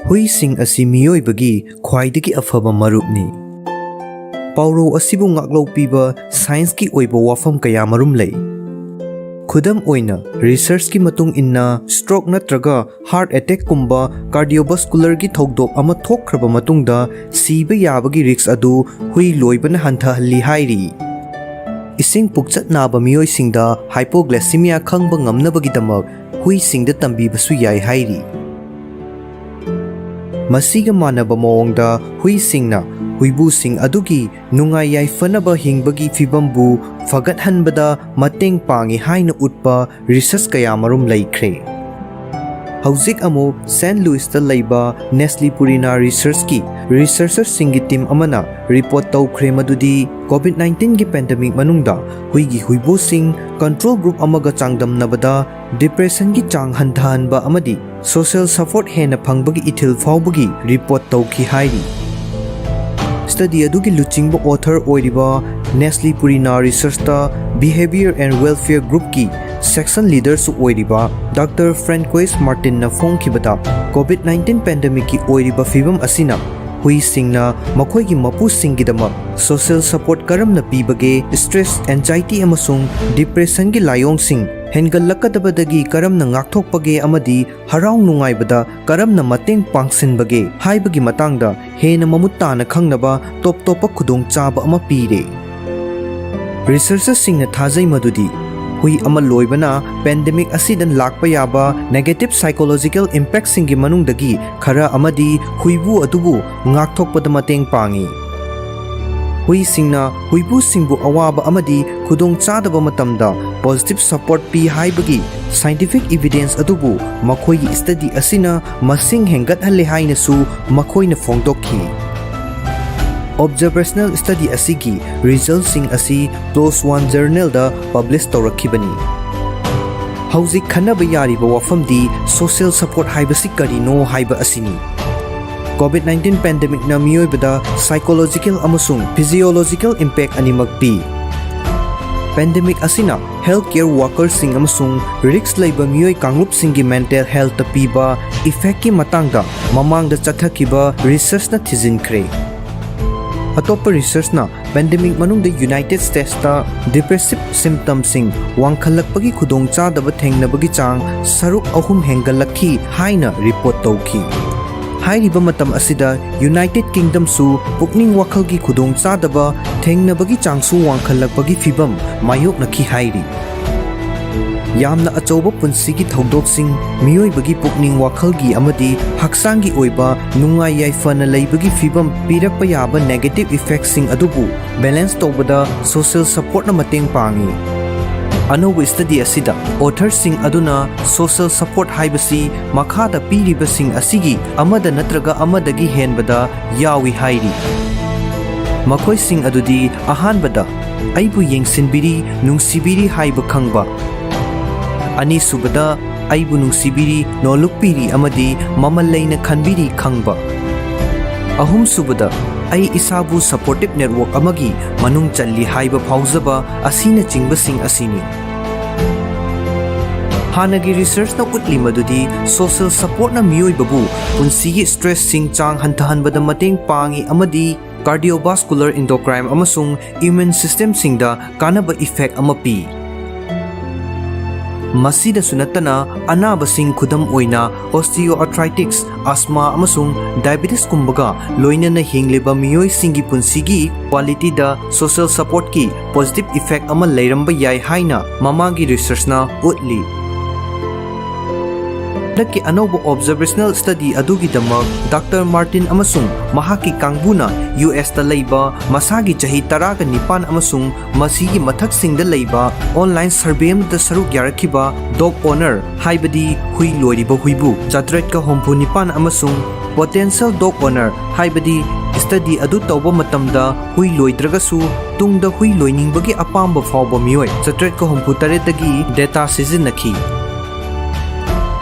ꯍꯨꯏꯁꯤꯡ ꯑꯁꯤ ꯃꯤꯑꯣꯏꯕꯒꯤ ꯈ꯭ꯋꯥꯏꯗꯒꯤ ꯑꯐꯕ ꯃꯔꯨꯞꯅꯤ꯫ ꯄꯥꯎꯔꯧ ꯑꯁꯤꯕꯨ ꯉꯥꯛꯂꯧ ꯄꯤꯕ scienceꯀꯤ ꯑꯣꯏꯕ ꯋꯥꯐꯝ ꯀꯌꯥꯃꯔꯨꯝ ꯂꯩ꯫ ꯈꯨꯗꯝ ꯑꯣꯏꯅ, researchꯀꯤ ꯃꯇꯨꯡ ꯏꯟꯅ, stroke ꯅꯠꯇ꯭ꯔꯒ heart attackꯀꯨꯝꯕ cardiovascularꯒꯤ ꯊꯧꯗꯣꯛ ꯑꯃ ꯊꯣꯛꯈ꯭ꯔꯕ ꯃꯇꯨꯡꯗ ꯁꯤꯕ ꯌꯥꯕꯒꯤ risk ꯑꯗꯨ ꯍꯨꯏ ꯂꯣꯏꯕꯅ ꯍꯟꯊꯍꯜꯂꯤ ꯍꯥꯏꯔꯤ꯫ ꯏꯁꯤꯡ ꯄꯨꯛꯆꯠ ꯅꯥꯕ ꯃꯤꯑꯣꯏꯁꯤꯡꯗ hypoglycemia ꯈꯪꯕ ꯉꯝꯅꯕꯒꯤꯗꯃꯛ ꯍꯨꯏꯁꯤꯡꯗ ꯇꯝꯕꯤꯕꯁꯨ ꯌꯥꯏ ꯍꯥꯏꯔꯤ꯫ ꯃꯁꯤꯒ ꯃꯥꯟꯅꯕ ꯃꯑꯣꯡꯗ, ꯍꯨꯏꯁꯤꯡꯅ ꯍꯨꯏꯕꯨꯁꯤꯡ ꯑꯗꯨꯒꯤ ꯅꯨꯡꯉꯥꯏ ꯌꯥꯏꯐꯅꯕ ꯍꯤꯡꯕꯒꯤ ꯐꯤꯚꯝꯕꯨ ꯐꯒꯠꯍꯟꯕꯗ ꯃꯇꯦꯡ ꯄꯥꯡꯏ ꯍꯥꯏꯅ ꯎꯠꯄ research ꯀꯌꯥꯃꯔꯨꯝ ꯂꯩꯈ꯭ꯔꯦ꯫ ꯍꯧꯖꯤꯛ ꯑꯃꯨꯛ Saint Louisꯇ ꯂꯩꯕ Nestle Purina Researchꯀꯤ Researchersꯁꯤꯡꯒꯤ team ꯑꯃꯅ report ꯇꯧꯈ꯭ꯔꯦ ꯃꯗꯨꯗꯤ COVID nineteenꯒꯤ pandemic ꯃꯅꯨꯡꯗ ꯍꯨꯏꯒꯤ ꯍꯨꯏꯕꯨꯁꯤꯡ control group ꯑꯃꯒ ꯆꯥꯡꯗꯝꯅꯕꯗ depressionꯒꯤ ꯆꯥꯡ ꯍꯟꯊꯍꯟꯕ ꯑꯃꯗꯤ social support ꯍꯦꯟꯅ ꯐꯪꯕꯒꯤ ꯏꯊꯤꯜ ꯐꯥꯎꯕꯒꯤ report ꯇꯧꯈꯤ ꯍꯥꯏꯔꯤ꯫ Study ꯑꯗꯨꯒꯤ ꯂꯨꯆꯤꯡꯕ author ꯑꯣꯏꯔꯤꯕ Nestle Purina Researchꯇ Behavior and Welfare Groupꯀꯤ section leaderꯁꯨ ꯑꯣꯏꯔꯤꯕ Doctor Francois Martinꯅ ꯐꯣꯡꯈꯤꯕꯗ, COVID nineteenꯒꯤ pandemicꯀꯤ ꯑꯣꯏꯔꯤꯕ ꯐꯤꯕꯝ ꯑꯁꯤꯅ ꯍꯨꯏꯁꯤꯡꯅ ꯃꯈꯣꯏꯒꯤ ꯃꯄꯨꯁꯤꯡꯒꯤꯗꯃꯛ social support ꯀꯔꯝꯅ ꯄꯤꯕꯒꯦ, stress, anxiety ꯑꯃꯁꯨꯡ depressionꯒꯤ ꯂꯥꯏꯑꯣꯡꯁꯤꯡ ꯍꯦꯟꯒꯠꯂꯛꯀꯗꯕꯗꯒꯤ ꯀꯔꯝꯅ ꯉꯥꯛꯊꯣꯛꯄꯒꯦ ꯑꯃꯗꯤ ꯍꯔꯥꯎ ꯅꯨꯡꯉꯥꯏꯕꯗ ꯀꯔꯝꯅ ꯃꯇꯦꯡ ꯄꯥꯡꯁꯤꯟꯕꯒꯦ ꯍꯥꯏꯕꯒꯤ ꯃꯇꯥꯡꯗ ꯍꯦꯟꯅ ꯃꯃꯨꯠ ꯇꯥꯅ ꯈꯪꯅꯕ ꯇꯣꯞ ꯇꯣꯞꯄ ꯈꯨꯗꯣꯡꯆꯥꯕ ꯑꯃ ꯄꯤꯔꯦ꯫ Researchersꯁꯤꯡꯅ ꯊꯥꯖꯩ ꯃꯗꯨꯗꯤ ꯍꯨꯏ ꯑꯃ ꯂꯣꯏꯕꯅ pandemic ꯑꯁꯤꯗ ꯂꯥꯛꯄ ꯌꯥꯕ negative psychological impactꯁꯤꯡꯒꯤ ꯃꯅꯨꯡꯗꯒꯤ ꯈꯔ ꯑꯃꯗꯤ ꯍꯨꯏꯕꯨ ꯑꯗꯨꯕꯨ ꯉꯥꯛꯊꯣꯛꯄꯗ ꯃꯇꯦꯡ ꯄꯥꯡꯏ꯫ ꯍꯨꯏꯁꯤꯡꯅ ꯍꯨꯏꯕꯨꯁꯤꯡꯕꯨ ꯑꯋꯥꯕ ꯑꯃꯗꯤ ꯈꯨꯗꯣꯡꯆꯥꯗꯕ ꯃꯇꯝꯗ positive support ꯄꯤ ꯍꯥꯏꯕꯒꯤ scientific evidence ꯑꯗꯨꯕꯨ ꯃꯈꯣꯏꯒꯤ study ꯑꯁꯤꯅ ꯃꯁꯤꯡ ꯍꯦꯟꯒꯠꯍꯜꯂꯦ ꯍꯥꯏꯅꯁꯨ ꯃꯈꯣꯏꯅ ꯐꯣꯡꯗꯣꯛꯈꯤ꯫ Observational study ꯑꯁꯤꯒꯤ resultꯁꯤꯡ ꯑꯁꯤ PLOS One journalꯗ publish ꯇꯧꯔꯛꯈꯤꯕꯅꯤ꯫ ꯍꯧꯖꯤꯛ ꯈꯟꯅꯕ ꯌꯥꯔꯤꯕ ꯋꯥꯐꯝꯗꯤ social support ꯍꯥꯏꯕꯁꯤ ꯀꯔꯤꯅꯣ ꯍꯥꯏꯕ ꯑꯁꯤꯅꯤ꯫ COVID nineteenꯒꯤ pandemicꯅ ꯃꯤꯑꯣꯏꯕꯗ psychological ꯑꯃꯁꯨꯡ physiological impact ꯑꯅꯤꯃꯛ ꯄꯤ꯫ Pandemic ꯑꯁꯤꯅ healthcare workerꯁꯤꯡ ꯑꯃꯁꯨꯡ risk ꯂꯩꯕ ꯃꯤꯑꯣꯏ ꯀꯥꯡꯂꯨꯞꯁꯤꯡꯒꯤ mental healthꯇ ꯄꯤꯕ effectꯀꯤ ꯃꯇꯥꯡꯗ ꯃꯃꯥꯡꯗ ꯆꯠꯊꯈꯤꯕ researchꯅ ꯊꯤꯖꯤꯟꯈ꯭ꯔꯦ꯫ ꯑꯇꯣꯞꯄ researchꯅ pandemic ꯃꯅꯨꯡꯗ United Statesꯇ depressive symptomꯁꯤꯡ ꯋꯥꯡꯈꯠꯂꯛꯄꯒꯤ ꯈꯨꯗꯣꯡꯆꯥꯗꯕ ꯊꯦꯡꯅꯕꯒꯤ ꯆꯥꯡ ꯁꯔꯨꯛ ꯑꯍꯨꯝ ꯍꯦꯟꯒꯠꯂꯛꯈꯤ ꯍꯥꯏꯅ report ꯇꯧꯈꯤ꯫ ꯍꯥꯏꯔꯤꯕ ꯃꯇꯝ ꯑꯁꯤꯗ United Kingdomꯁꯨ ꯄꯨꯛꯅꯤꯡ ꯋꯥꯈꯜꯒꯤ ꯈꯨꯗꯣꯡꯆꯥꯗꯕ ꯊꯦꯡꯅꯕꯒꯤ ꯆꯥꯡꯁꯨ ꯋꯥꯡꯈꯠꯂꯛꯄꯒꯤ ꯐꯤꯚꯝ ꯃꯥꯌꯣꯛꯅꯈꯤ ꯍꯥꯏꯔꯤ꯫ ꯌꯥꯝꯅ ꯑꯆꯧꯕ ꯄꯨꯟꯁꯤꯒꯤ ꯊꯧꯗꯣꯛꯁꯤꯡ, ꯃꯤꯑꯣꯏꯕꯒꯤ ꯄꯨꯛꯅꯤꯡ ꯋꯥꯈꯜꯒꯤ ꯑꯃꯗꯤ ꯍꯛꯆꯥꯡꯒꯤ ꯑꯣꯏꯕ ꯅꯨꯡꯉꯥꯏ ꯌꯥꯏꯐꯅ ꯂꯩꯕꯒꯤ ꯐꯤꯚꯝ ꯄꯤꯔꯛꯄ ꯌꯥꯕ negative effectꯁꯤꯡ ꯑꯗꯨꯕꯨ balance ꯇꯧꯕꯗ social supportꯅ ꯃꯇꯦꯡ ꯄꯥꯡꯏ꯫ ꯑꯅꯧꯕ study ꯑꯁꯤꯗ authorꯁꯤꯡ ꯑꯗꯨꯅ social support ꯍꯥꯏꯕꯁꯤ ꯃꯈꯥꯗ ꯄꯤꯔꯤꯕꯁꯤꯡ ꯑꯁꯤꯒꯤ ꯑꯃꯗ ꯅꯠꯇ꯭ꯔꯒ ꯑꯃꯗꯒꯤ ꯍꯦꯟꯕꯗ ꯌꯥꯎꯏ ꯍꯥꯏꯔꯤ꯫ ꯃꯈꯣꯏꯁꯤꯡ ꯑꯗꯨꯗꯤ, ꯑꯍꯥꯟꯕꯗ, ꯑꯩꯕꯨ ꯌꯦꯡꯁꯤꯟꯕꯤꯔꯤ, ꯅꯨꯡꯁꯤꯕꯤꯔꯤ ꯍꯥꯏꯕ ꯈꯪꯕ꯫ ꯑꯅꯤꯁꯨꯕꯗ, ꯑꯩꯕꯨ ꯅꯨꯡꯁꯤꯕꯤꯔꯤ, ꯅꯣꯜꯂꯨꯛꯄꯤꯔꯤ ꯑꯃꯗꯤ ꯃꯃꯜ ꯂꯩꯅ ꯈꯟꯕꯤꯔꯤ ꯈꯪꯕ꯫ ꯑꯍꯨꯝꯁꯨꯕꯗ, ꯑꯩ ꯏꯁꯥꯕꯨ supportive network ꯑꯃꯒꯤ ꯃꯅꯨꯡ ꯆꯜꯂꯤ ꯍꯥꯏꯕ ꯐꯥꯎꯖꯕ ꯑꯁꯤꯅꯆꯤꯡꯕꯁꯤꯡ ꯑꯁꯤꯅꯤ꯫ ꯍꯥꯟꯅꯒꯤ researchꯅ ꯎꯠꯂꯤ ꯃꯗꯨꯗꯤ social supportꯅ ꯃꯤꯑꯣꯏꯕꯕꯨ ꯄꯨꯟꯁꯤꯒꯤ stressꯁꯤꯡ ꯆꯥꯡ ꯍꯟꯊꯍꯟꯕꯗ ꯃꯇꯦꯡ ꯄꯥꯡꯏ ꯑꯃꯗꯤ cardiovascular, endocrine ꯑꯃꯁꯨꯡ immune systemꯁꯤꯡꯗ ꯀꯥꯟꯅꯕ effect ꯑꯃ ꯄꯤ꯫ ꯃꯁꯤꯗꯁꯨ ꯅꯠꯇꯅ, ꯑꯅꯥꯕꯁꯤꯡ, ꯈꯨꯗꯝ ꯑꯣꯏꯅ osteoarthritis, asthma ꯑꯃꯁꯨꯡ diabetesꯀꯨꯝꯕꯒ ꯂꯣꯏꯅꯅ ꯍꯤꯡꯂꯤꯕ ꯃꯤꯑꯣꯏꯁꯤꯡꯒꯤ ꯄꯨꯟꯁꯤꯒꯤ qualityꯗ social supportꯀꯤ positive effect ꯑꯃ ꯂꯩꯔꯝꯕ ꯌꯥꯏ ꯍꯥꯏꯅ ꯃꯃꯥꯡꯒꯤ researchꯅ ꯎꯠꯂꯤ꯫ ꯍꯟꯗꯛꯀꯤ ꯑꯅꯧꯕ observational study ꯑꯗꯨꯒꯤꯗꯃꯛ Doctor Martin ꯑꯃꯁꯨꯡ ꯃꯍꯥꯛꯀꯤ ꯀꯥꯡꯕꯨꯅ USꯇ ꯂꯩꯕ ꯃꯁꯥꯒꯤ ꯆꯍꯤ ꯇꯔꯥꯒ ꯅꯤꯄꯥꯟ ꯑꯃꯁꯨꯡ ꯃꯁꯤꯒꯤ ꯃꯊꯛꯁꯤꯡꯗ ꯂꯩꯕ online survey ꯑꯃꯗ ꯁꯔꯨꯛ ꯌꯥꯔꯛꯈꯤꯕ dog owner, ꯍꯥꯏꯕꯗꯤ ꯍꯨꯏ ꯂꯣꯏꯔꯤꯕ ꯍꯨꯏꯕꯨ, ꯆꯥꯇ꯭ꯔꯦꯠꯀ ꯍꯨꯝꯐꯨ ꯅꯤꯄꯥꯟ ꯑꯃꯁꯨꯡ potential dog owner, ꯍꯥꯏꯕꯗꯤ study ꯑꯗꯨ ꯇꯧꯕ ꯃꯇꯝꯗ ꯍꯨꯏ ꯂꯣꯏꯗ꯭ꯔꯒꯁꯨ ꯇꯨꯡꯗ ꯍꯨꯏ ꯂꯣꯏꯅꯤꯡꯕꯒꯤ ꯑꯄꯥꯝꯕ ꯐꯥꯎꯕ ꯃꯤꯑꯣꯏ, ꯆꯥꯇ꯭ꯔꯦꯠꯀ ꯍꯨꯝꯐꯨ ꯇꯔꯦꯠꯇꯒꯤ data ꯁꯤꯖꯤꯟꯅꯈꯤ꯫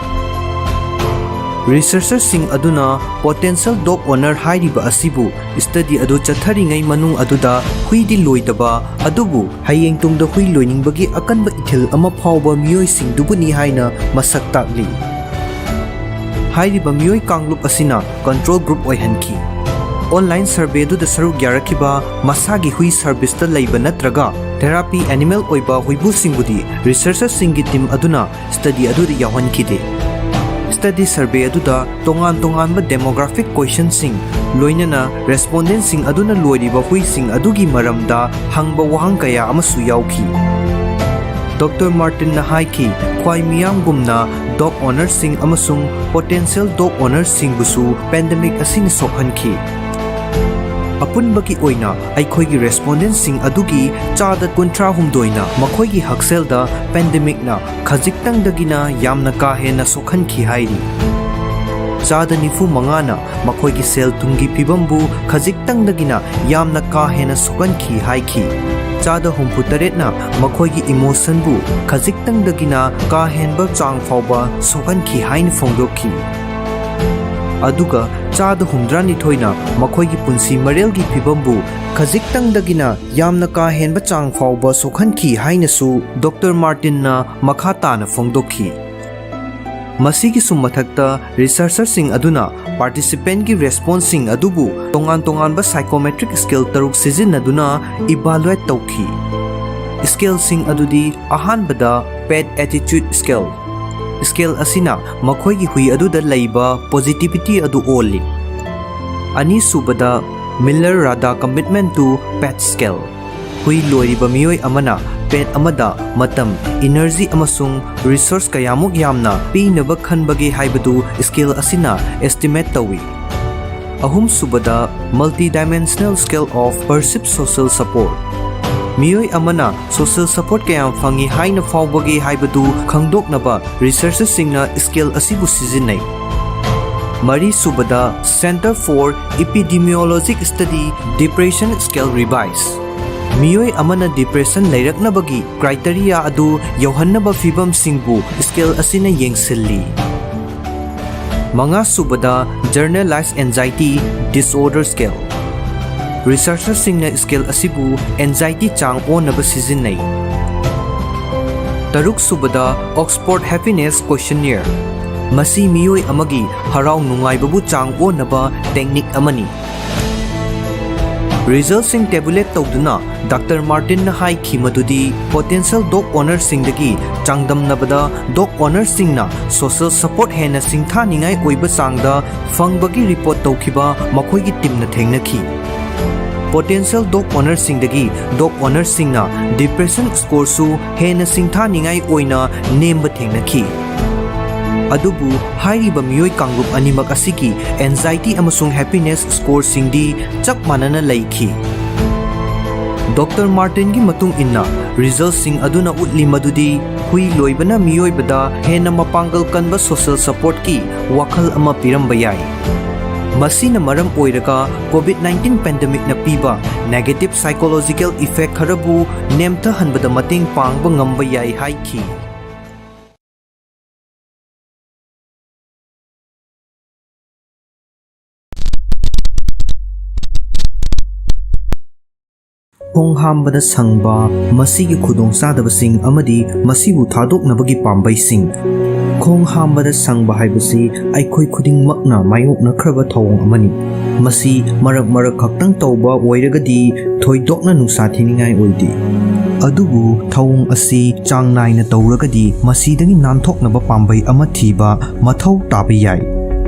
Researcherꯁꯤꯡ ꯑꯗꯨꯅ potential dog owner ꯍꯥꯏꯔꯤꯕ ꯑꯁꯤꯕꯨ study ꯑꯗꯨ ꯆꯠꯊꯔꯤꯉꯩ ꯃꯅꯨꯡ ꯑꯗꯨꯗ ꯍꯨꯏꯗꯤ ꯂꯣꯏꯗꯕ, ꯑꯗꯨꯕꯨ ꯍꯌꯦꯡ ꯇꯨꯡꯗ ꯍꯨꯏ ꯂꯣꯏꯅꯤꯡꯕꯒꯤ ꯑꯀꯟꯕ ꯏꯊꯤꯜ ꯑꯃ ꯐꯥꯎꯕ ꯃꯤꯑꯣꯏꯁꯤꯡꯗꯨꯕꯨꯅꯤ ꯍꯥꯏꯅ ꯃꯁꯛ ꯇꯥꯛꯂꯤ꯫ ꯍꯥꯏꯔꯤꯕ ꯃꯤꯑꯣꯏ ꯀꯥꯡꯂꯨꯞ ꯑꯁꯤꯅ control group ꯑꯣꯏꯍꯟꯈꯤ꯫ Online survey ꯑꯗꯨꯗ ꯁꯔꯨꯛ ꯌꯥꯔꯛꯈꯤꯕ ꯃꯁꯥꯒꯤ ꯍꯨꯏ serviceꯇ ꯂꯩꯕ ꯅꯠꯇ꯭ꯔꯒ therapy animal ꯑꯣꯏꯕ ꯍꯨꯏꯕꯨꯁꯤꯡꯕꯨꯗꯤ researcherꯁꯤꯡꯒꯤ team ꯑꯗꯨꯅ study ꯑꯗꯨꯗ ꯌꯥꯎꯍꯟꯈꯤꯗꯦ꯫ Study survey ꯑꯗꯨꯗ ꯇꯣꯉꯥꯟ ꯇꯣꯉꯥꯟꯕ demographic questionꯁꯤꯡ, ꯂꯣꯏꯅꯅ respondentꯁꯤꯡ ꯑꯗꯨꯅ ꯂꯣꯏꯔꯤꯕ ꯍꯨꯏꯁꯤꯡ ꯑꯗꯨꯒꯤ ꯃꯔꯝꯗ ꯍꯪꯕ ꯋꯥꯍꯪ ꯀꯌꯥ ꯑꯃꯁꯨ ꯌꯥꯎꯈꯤ꯫ Doctor Martinꯅ ꯍꯥꯏꯈꯤ, ꯈ꯭ꯋꯥꯏ ꯃꯤꯌꯥꯝꯒꯨꯝꯅ dog ownerꯁꯤꯡ ꯑꯃꯁꯨꯡ potential dog ownerꯁꯤꯡꯕꯨꯁꯨ pandemic ꯑꯁꯤꯅ ꯁꯣꯛꯍꯟꯈꯤ꯫ ꯑꯄꯨꯟꯕꯒꯤ ꯑꯣꯏꯅ ꯑꯩꯈꯣꯏꯒꯤ ꯔꯦꯁꯄꯣꯟꯗꯦꯟꯁꯤꯡ ꯑꯗꯨꯒꯤ ꯆꯥꯗ ꯀꯨꯟꯊ꯭ꯔꯥ ꯍꯨꯝꯗꯣꯏꯅ ꯃꯈꯣꯏꯒꯤ ꯍꯛꯁꯦꯜꯗ ꯄꯦꯟꯗꯦꯃꯤꯛꯅ ꯈꯖꯤꯛꯇꯪꯗꯒꯤꯅ ꯌꯥꯝꯅ ꯀꯥ ꯍꯦꯟꯅ ꯁꯣꯛꯍꯟꯈꯤ ꯍꯥꯏꯔꯤ꯫ ꯆꯥꯗ ꯅꯤꯐꯨ ꯃꯉꯥꯅ ꯃꯈꯣꯏꯒꯤ ꯁꯦꯜ ꯊꯨꯝꯒꯤ ꯐꯤꯕꯝꯕꯨ ꯈꯖꯤꯛꯇꯪꯗꯒꯤꯅ ꯌꯥꯝꯅ ꯀꯥ ꯍꯦꯟꯅ ꯁꯣꯛꯍꯟꯈꯤ ꯍꯥꯏꯈꯤ꯫ ꯆꯥꯗ ꯍꯨꯝꯐꯨ ꯇꯔꯦꯠꯅ ꯃꯈꯣꯏꯒꯤ ꯏꯃꯣꯁꯟꯕꯨ ꯈꯖꯤꯛꯇꯪꯗꯒꯤꯅ ꯀꯥ ꯍꯦꯟꯕ ꯆꯥꯡ ꯐꯥꯎꯕ ꯁꯣꯛꯍꯟꯈꯤ ꯍꯥꯏꯅ ꯐꯣꯡꯗꯣꯛꯈꯤ꯫ ꯑꯗꯨꯒ ꯆꯥꯗ ꯍꯨꯝꯗ꯭ꯔꯥꯅꯤꯊꯣꯏꯅ ꯃꯈꯣꯏꯒꯤ ꯄꯨꯟꯁꯤ ꯃꯔꯦꯜꯒꯤ ꯐꯤꯕꯝꯕꯨ ꯈꯖꯤꯛꯇꯪꯗꯒꯤꯅ ꯌꯥꯝꯅ ꯀꯥ ꯍꯦꯟꯕ ꯆꯥꯡ ꯐꯥꯎꯕ ꯁꯣꯛꯍꯟꯈꯤ ꯍꯥꯏꯅꯁꯨ ꯗꯣꯛꯇꯔ ꯃꯥꯔꯇꯤꯟꯅ ꯃꯈꯥ ꯇꯥꯅ ꯐꯣꯡꯗꯣꯛꯈꯤ꯫ ꯃꯁꯤꯒꯤꯁꯨ ꯃꯊꯛꯇ, ꯔꯤꯁꯔꯆꯔꯁꯤꯡ ꯑꯗꯨꯅ ꯄꯥꯔꯇꯤꯁꯤꯄꯦꯟꯒꯤ ꯔꯦꯁꯄꯣꯟꯁꯁꯤꯡ ꯑꯗꯨꯕꯨ ꯇꯣꯉꯥꯟ ꯇꯣꯉꯥꯟꯕ ꯁꯥꯏꯀꯣꯃꯦꯇ꯭ꯔꯤꯛ ꯁ꯭ꯀꯦꯜ ꯇꯔꯨꯛ ꯁꯤꯖꯤꯟꯅꯗꯨꯅ ꯏꯚꯥꯂꯨꯑꯦꯠ ꯇꯧꯈꯤ꯫ ꯁ꯭ꯀꯦꯜꯁꯤꯡ ꯑꯗꯨꯗꯤ, ꯑꯍꯥꯟꯕꯗ, ꯄꯦꯠ ꯑꯦꯇꯤꯆꯨꯗ ꯁ꯭ꯀꯦꯜ꯫ ꯁ꯭ꯀꯦꯜ ꯑꯁꯤꯅ ꯃꯈꯣꯏꯒꯤ ꯍꯨꯏ ꯑꯗꯨꯗ ꯂꯩꯕ ꯄꯣꯖꯤꯇꯤꯚꯤꯇꯤ ꯑꯗꯨ ꯑꯣꯜꯂꯤ꯫ ꯑꯅꯤꯁꯨꯕꯗ, Miller Rada Commitment to Pet Scale꯫ ꯍꯨꯏ ꯂꯣꯏꯔꯤꯕ ꯃꯤꯑꯣꯏ ꯑꯃꯅ ꯄꯦꯠ ꯑꯃꯗ ꯃꯇꯝ, ꯏꯅꯔꯖꯤ ꯑꯃꯁꯨꯡ ꯔꯤꯁꯣꯔꯁ ꯀꯌꯥꯃꯨꯛ ꯌꯥꯝꯅ ꯄꯤꯅꯕ ꯈꯟꯕꯒꯦ ꯍꯥꯏꯕꯗꯨ ꯁ꯭ꯀꯦꯜ ꯑꯁꯤꯅ ꯑꯦꯁꯇꯤꯃꯦꯠ ꯇꯧꯏ꯫ ꯑꯍꯨꯝꯁꯨꯕꯗ, Multidimensional Scale of Perceived Social Support꯫ ꯃꯤꯑꯣꯏ ꯑꯃꯅ ꯁꯣꯁꯤꯌꯦꯜ ꯁꯄꯣꯔꯠ ꯀꯌꯥꯝ ꯐꯪꯏ ꯍꯥꯏꯅ ꯐꯥꯎꯕꯒꯦ ꯍꯥꯏꯕꯗꯨ ꯈꯪꯗꯣꯛꯅꯕ ꯔꯤꯁꯔꯆꯔꯁꯤꯡꯅ ꯁ꯭ꯀꯦꯜ ꯑꯁꯤꯕꯨ ꯁꯤꯖꯤꯟꯅꯩ꯫ ꯃꯔꯤꯁꯨꯕꯗ, Center for Epidemiologic Study Depression Scale Revise꯫ ꯃꯤꯑꯣꯏ ꯑꯃꯅ ꯗꯤꯄ꯭ꯔꯦꯁꯟ ꯂꯩꯔꯛꯅꯕꯒꯤ ꯀ꯭ꯔꯥꯏꯇꯦꯔꯤꯌꯥ ꯑꯗꯨ ꯌꯧꯍꯟꯅꯕ ꯐꯤꯚꯝꯁꯤꯡꯕꯨ ꯁ꯭ꯀꯦꯜ ꯑꯁꯤꯅ ꯌꯦꯡꯁꯤꯜꯂꯤ꯫ ꯃꯉꯥꯁꯨꯕꯗ, Generalized Anxiety Disorder Scale꯫ ꯔꯤꯁꯔꯆꯔꯁꯤꯡꯅ ꯁ꯭ꯀꯦꯜ ꯑꯁꯤꯕꯨ ꯑꯦꯟꯖꯥꯏꯇꯤ ꯆꯥꯡ ꯑꯣꯟꯅꯕ ꯁꯤꯖꯤꯟꯅꯩ꯫ ꯇꯔꯨꯛꯁꯨꯕꯗ, Oxford Happiness Questionnaire꯫ ꯃꯁꯤ ꯃꯤꯑꯣꯏ ꯑꯃꯒꯤ ꯍꯔꯥꯎ ꯅꯨꯡꯉꯥꯏꯕꯕꯨ ꯆꯥꯡ ꯑꯣꯟꯅꯕ ꯇꯦꯛꯅꯤꯛ ꯑꯃꯅꯤ꯫ ꯔꯤꯖꯜꯁꯤꯡ ꯇꯦꯕꯨꯂꯦꯠ ꯇꯧꯗꯨꯅ ꯗꯥꯛꯇꯔ ꯃꯥꯔꯇꯤꯟꯅ ꯍꯥꯏꯈꯤ ꯃꯗꯨꯗꯤ ꯄꯣꯇꯦꯟꯁꯤꯌꯦꯜ ꯗꯣꯒ ꯑꯣꯅꯔꯁꯤꯡꯗꯒꯤ ꯆꯥꯡꯗꯝꯅꯕꯗ ꯗꯣꯒ ꯑꯣꯅꯔꯁꯤꯡꯅ ꯁꯣꯁꯤꯌꯦꯜ ꯁꯄꯣꯔꯠ ꯍꯦꯟꯅ ꯁꯤꯡꯊꯥꯅꯤꯡꯉꯥꯏ ꯑꯣꯏꯕ ꯆꯥꯡꯗ ꯐꯪꯕꯒꯤ ꯔꯤꯄꯣꯔꯠ ꯇꯧꯈꯤꯕ ꯃꯈꯣꯏꯒꯤ ꯇꯤꯝꯅ ꯊꯦꯡꯅꯈꯤ꯫ ꯄꯣꯇꯦꯟꯁꯤꯌꯦꯜ ꯗꯣꯒ ꯑꯣꯅꯔꯁꯤꯡꯗꯒꯤ ꯗꯣꯒ ꯑꯣꯅꯔꯁꯤꯡꯅ ꯗꯤꯄ꯭ꯔꯦꯁꯟ ꯁ꯭ꯀꯣꯔꯁꯨ ꯍꯦꯟꯅ ꯁꯤꯡꯊꯥꯅꯤꯡꯉꯥꯏ ꯑꯣꯏꯅ ꯅꯦꯝꯕ ꯊꯦꯡꯅꯈꯤ꯫ ꯑꯗꯨꯕꯨ ꯍꯥꯏꯔꯤꯕ ꯃꯤꯑꯣꯏ ꯀꯥꯡꯂꯨꯞ ꯑꯅꯤꯃꯛ ꯑꯁꯤꯒꯤ anxiety ꯑꯃꯁꯨꯡ happiness scoreꯁꯤꯡꯗꯤ ꯆꯞ ꯃꯥꯟꯅꯅ ꯂꯩꯈꯤ꯫ ꯗꯣꯛꯇꯔ ꯃꯥꯔꯇꯤꯟꯒꯤ ꯃꯇꯨꯡ ꯏꯟꯅ, resultꯁꯤꯡ ꯑꯗꯨꯅ ꯎꯠꯂꯤ ꯃꯗꯨꯗꯤ ꯍꯨꯏ ꯂꯣꯏꯕꯅ ꯃꯤꯑꯣꯏꯕꯗ ꯍꯦꯟꯅ ꯃꯄꯥꯡꯒꯜ ꯀꯟꯕ social supportꯀꯤ ꯋꯥꯈꯜ ꯑꯃ ꯄꯤꯔꯝꯕ ꯌꯥꯏ꯫ ꯃꯁꯤꯅ ꯃꯔꯝ ꯑꯣꯏꯔꯒ COVID nineteen pandemicꯅ ꯄꯤꯕ negative psychological effect ꯈꯔꯕꯨ ꯅꯦꯝꯊꯍꯟꯕꯗ ꯃꯇꯦꯡ ꯄꯥꯡꯕ ꯉꯝꯕ ꯌꯥꯏ ꯍꯥꯏꯈꯤ꯫ ꯈꯣꯡ ꯍꯥꯝꯕꯗ ꯁꯪꯕ, ꯃꯁꯤꯒꯤ ꯈꯨꯗꯣꯡꯆꯥꯗꯕꯁꯤꯡ ꯑꯃꯗꯤ ꯃꯁꯤꯕꯨ ꯊꯥꯗꯣꯛꯅꯕꯒꯤ ꯄꯥꯝꯕꯩꯁꯤꯡ꯫ ꯈꯣꯡ ꯍꯥꯝꯕꯗ ꯁꯪꯕ ꯍꯥꯏꯕꯁꯤ ꯑꯩꯈꯣꯏ ꯈꯨꯗꯤꯡꯃꯛꯅ ꯃꯥꯌꯣꯛꯅꯈ꯭ꯔꯕ ꯊꯧꯑꯣꯡ ꯑꯃꯅꯤ꯫ ꯃꯁꯤ ꯃꯔꯛ ꯃꯔꯛ ꯈꯛꯇꯪ ꯇꯧꯕ ꯑꯣꯏꯔꯒꯗꯤ ꯊꯣꯏꯗꯣꯛꯅ ꯅꯨꯡꯁꯥ ꯊꯤꯅꯤꯡꯉꯥꯏ ꯑꯣꯏꯗꯦ꯫ ꯑꯗꯨꯕꯨ ꯊꯧꯑꯣꯡ ꯑꯁꯤ ꯆꯥꯡ ꯅꯥꯏꯅ ꯇꯧꯔꯒꯗꯤ ꯃꯁꯤꯗꯒꯤ ꯅꯥꯟꯊꯣꯛꯅꯕ ꯄꯥꯝꯕꯩ ꯑꯃ ꯊꯤꯕ ꯃꯊꯧ ꯇꯥꯕ ꯌꯥꯏ꯫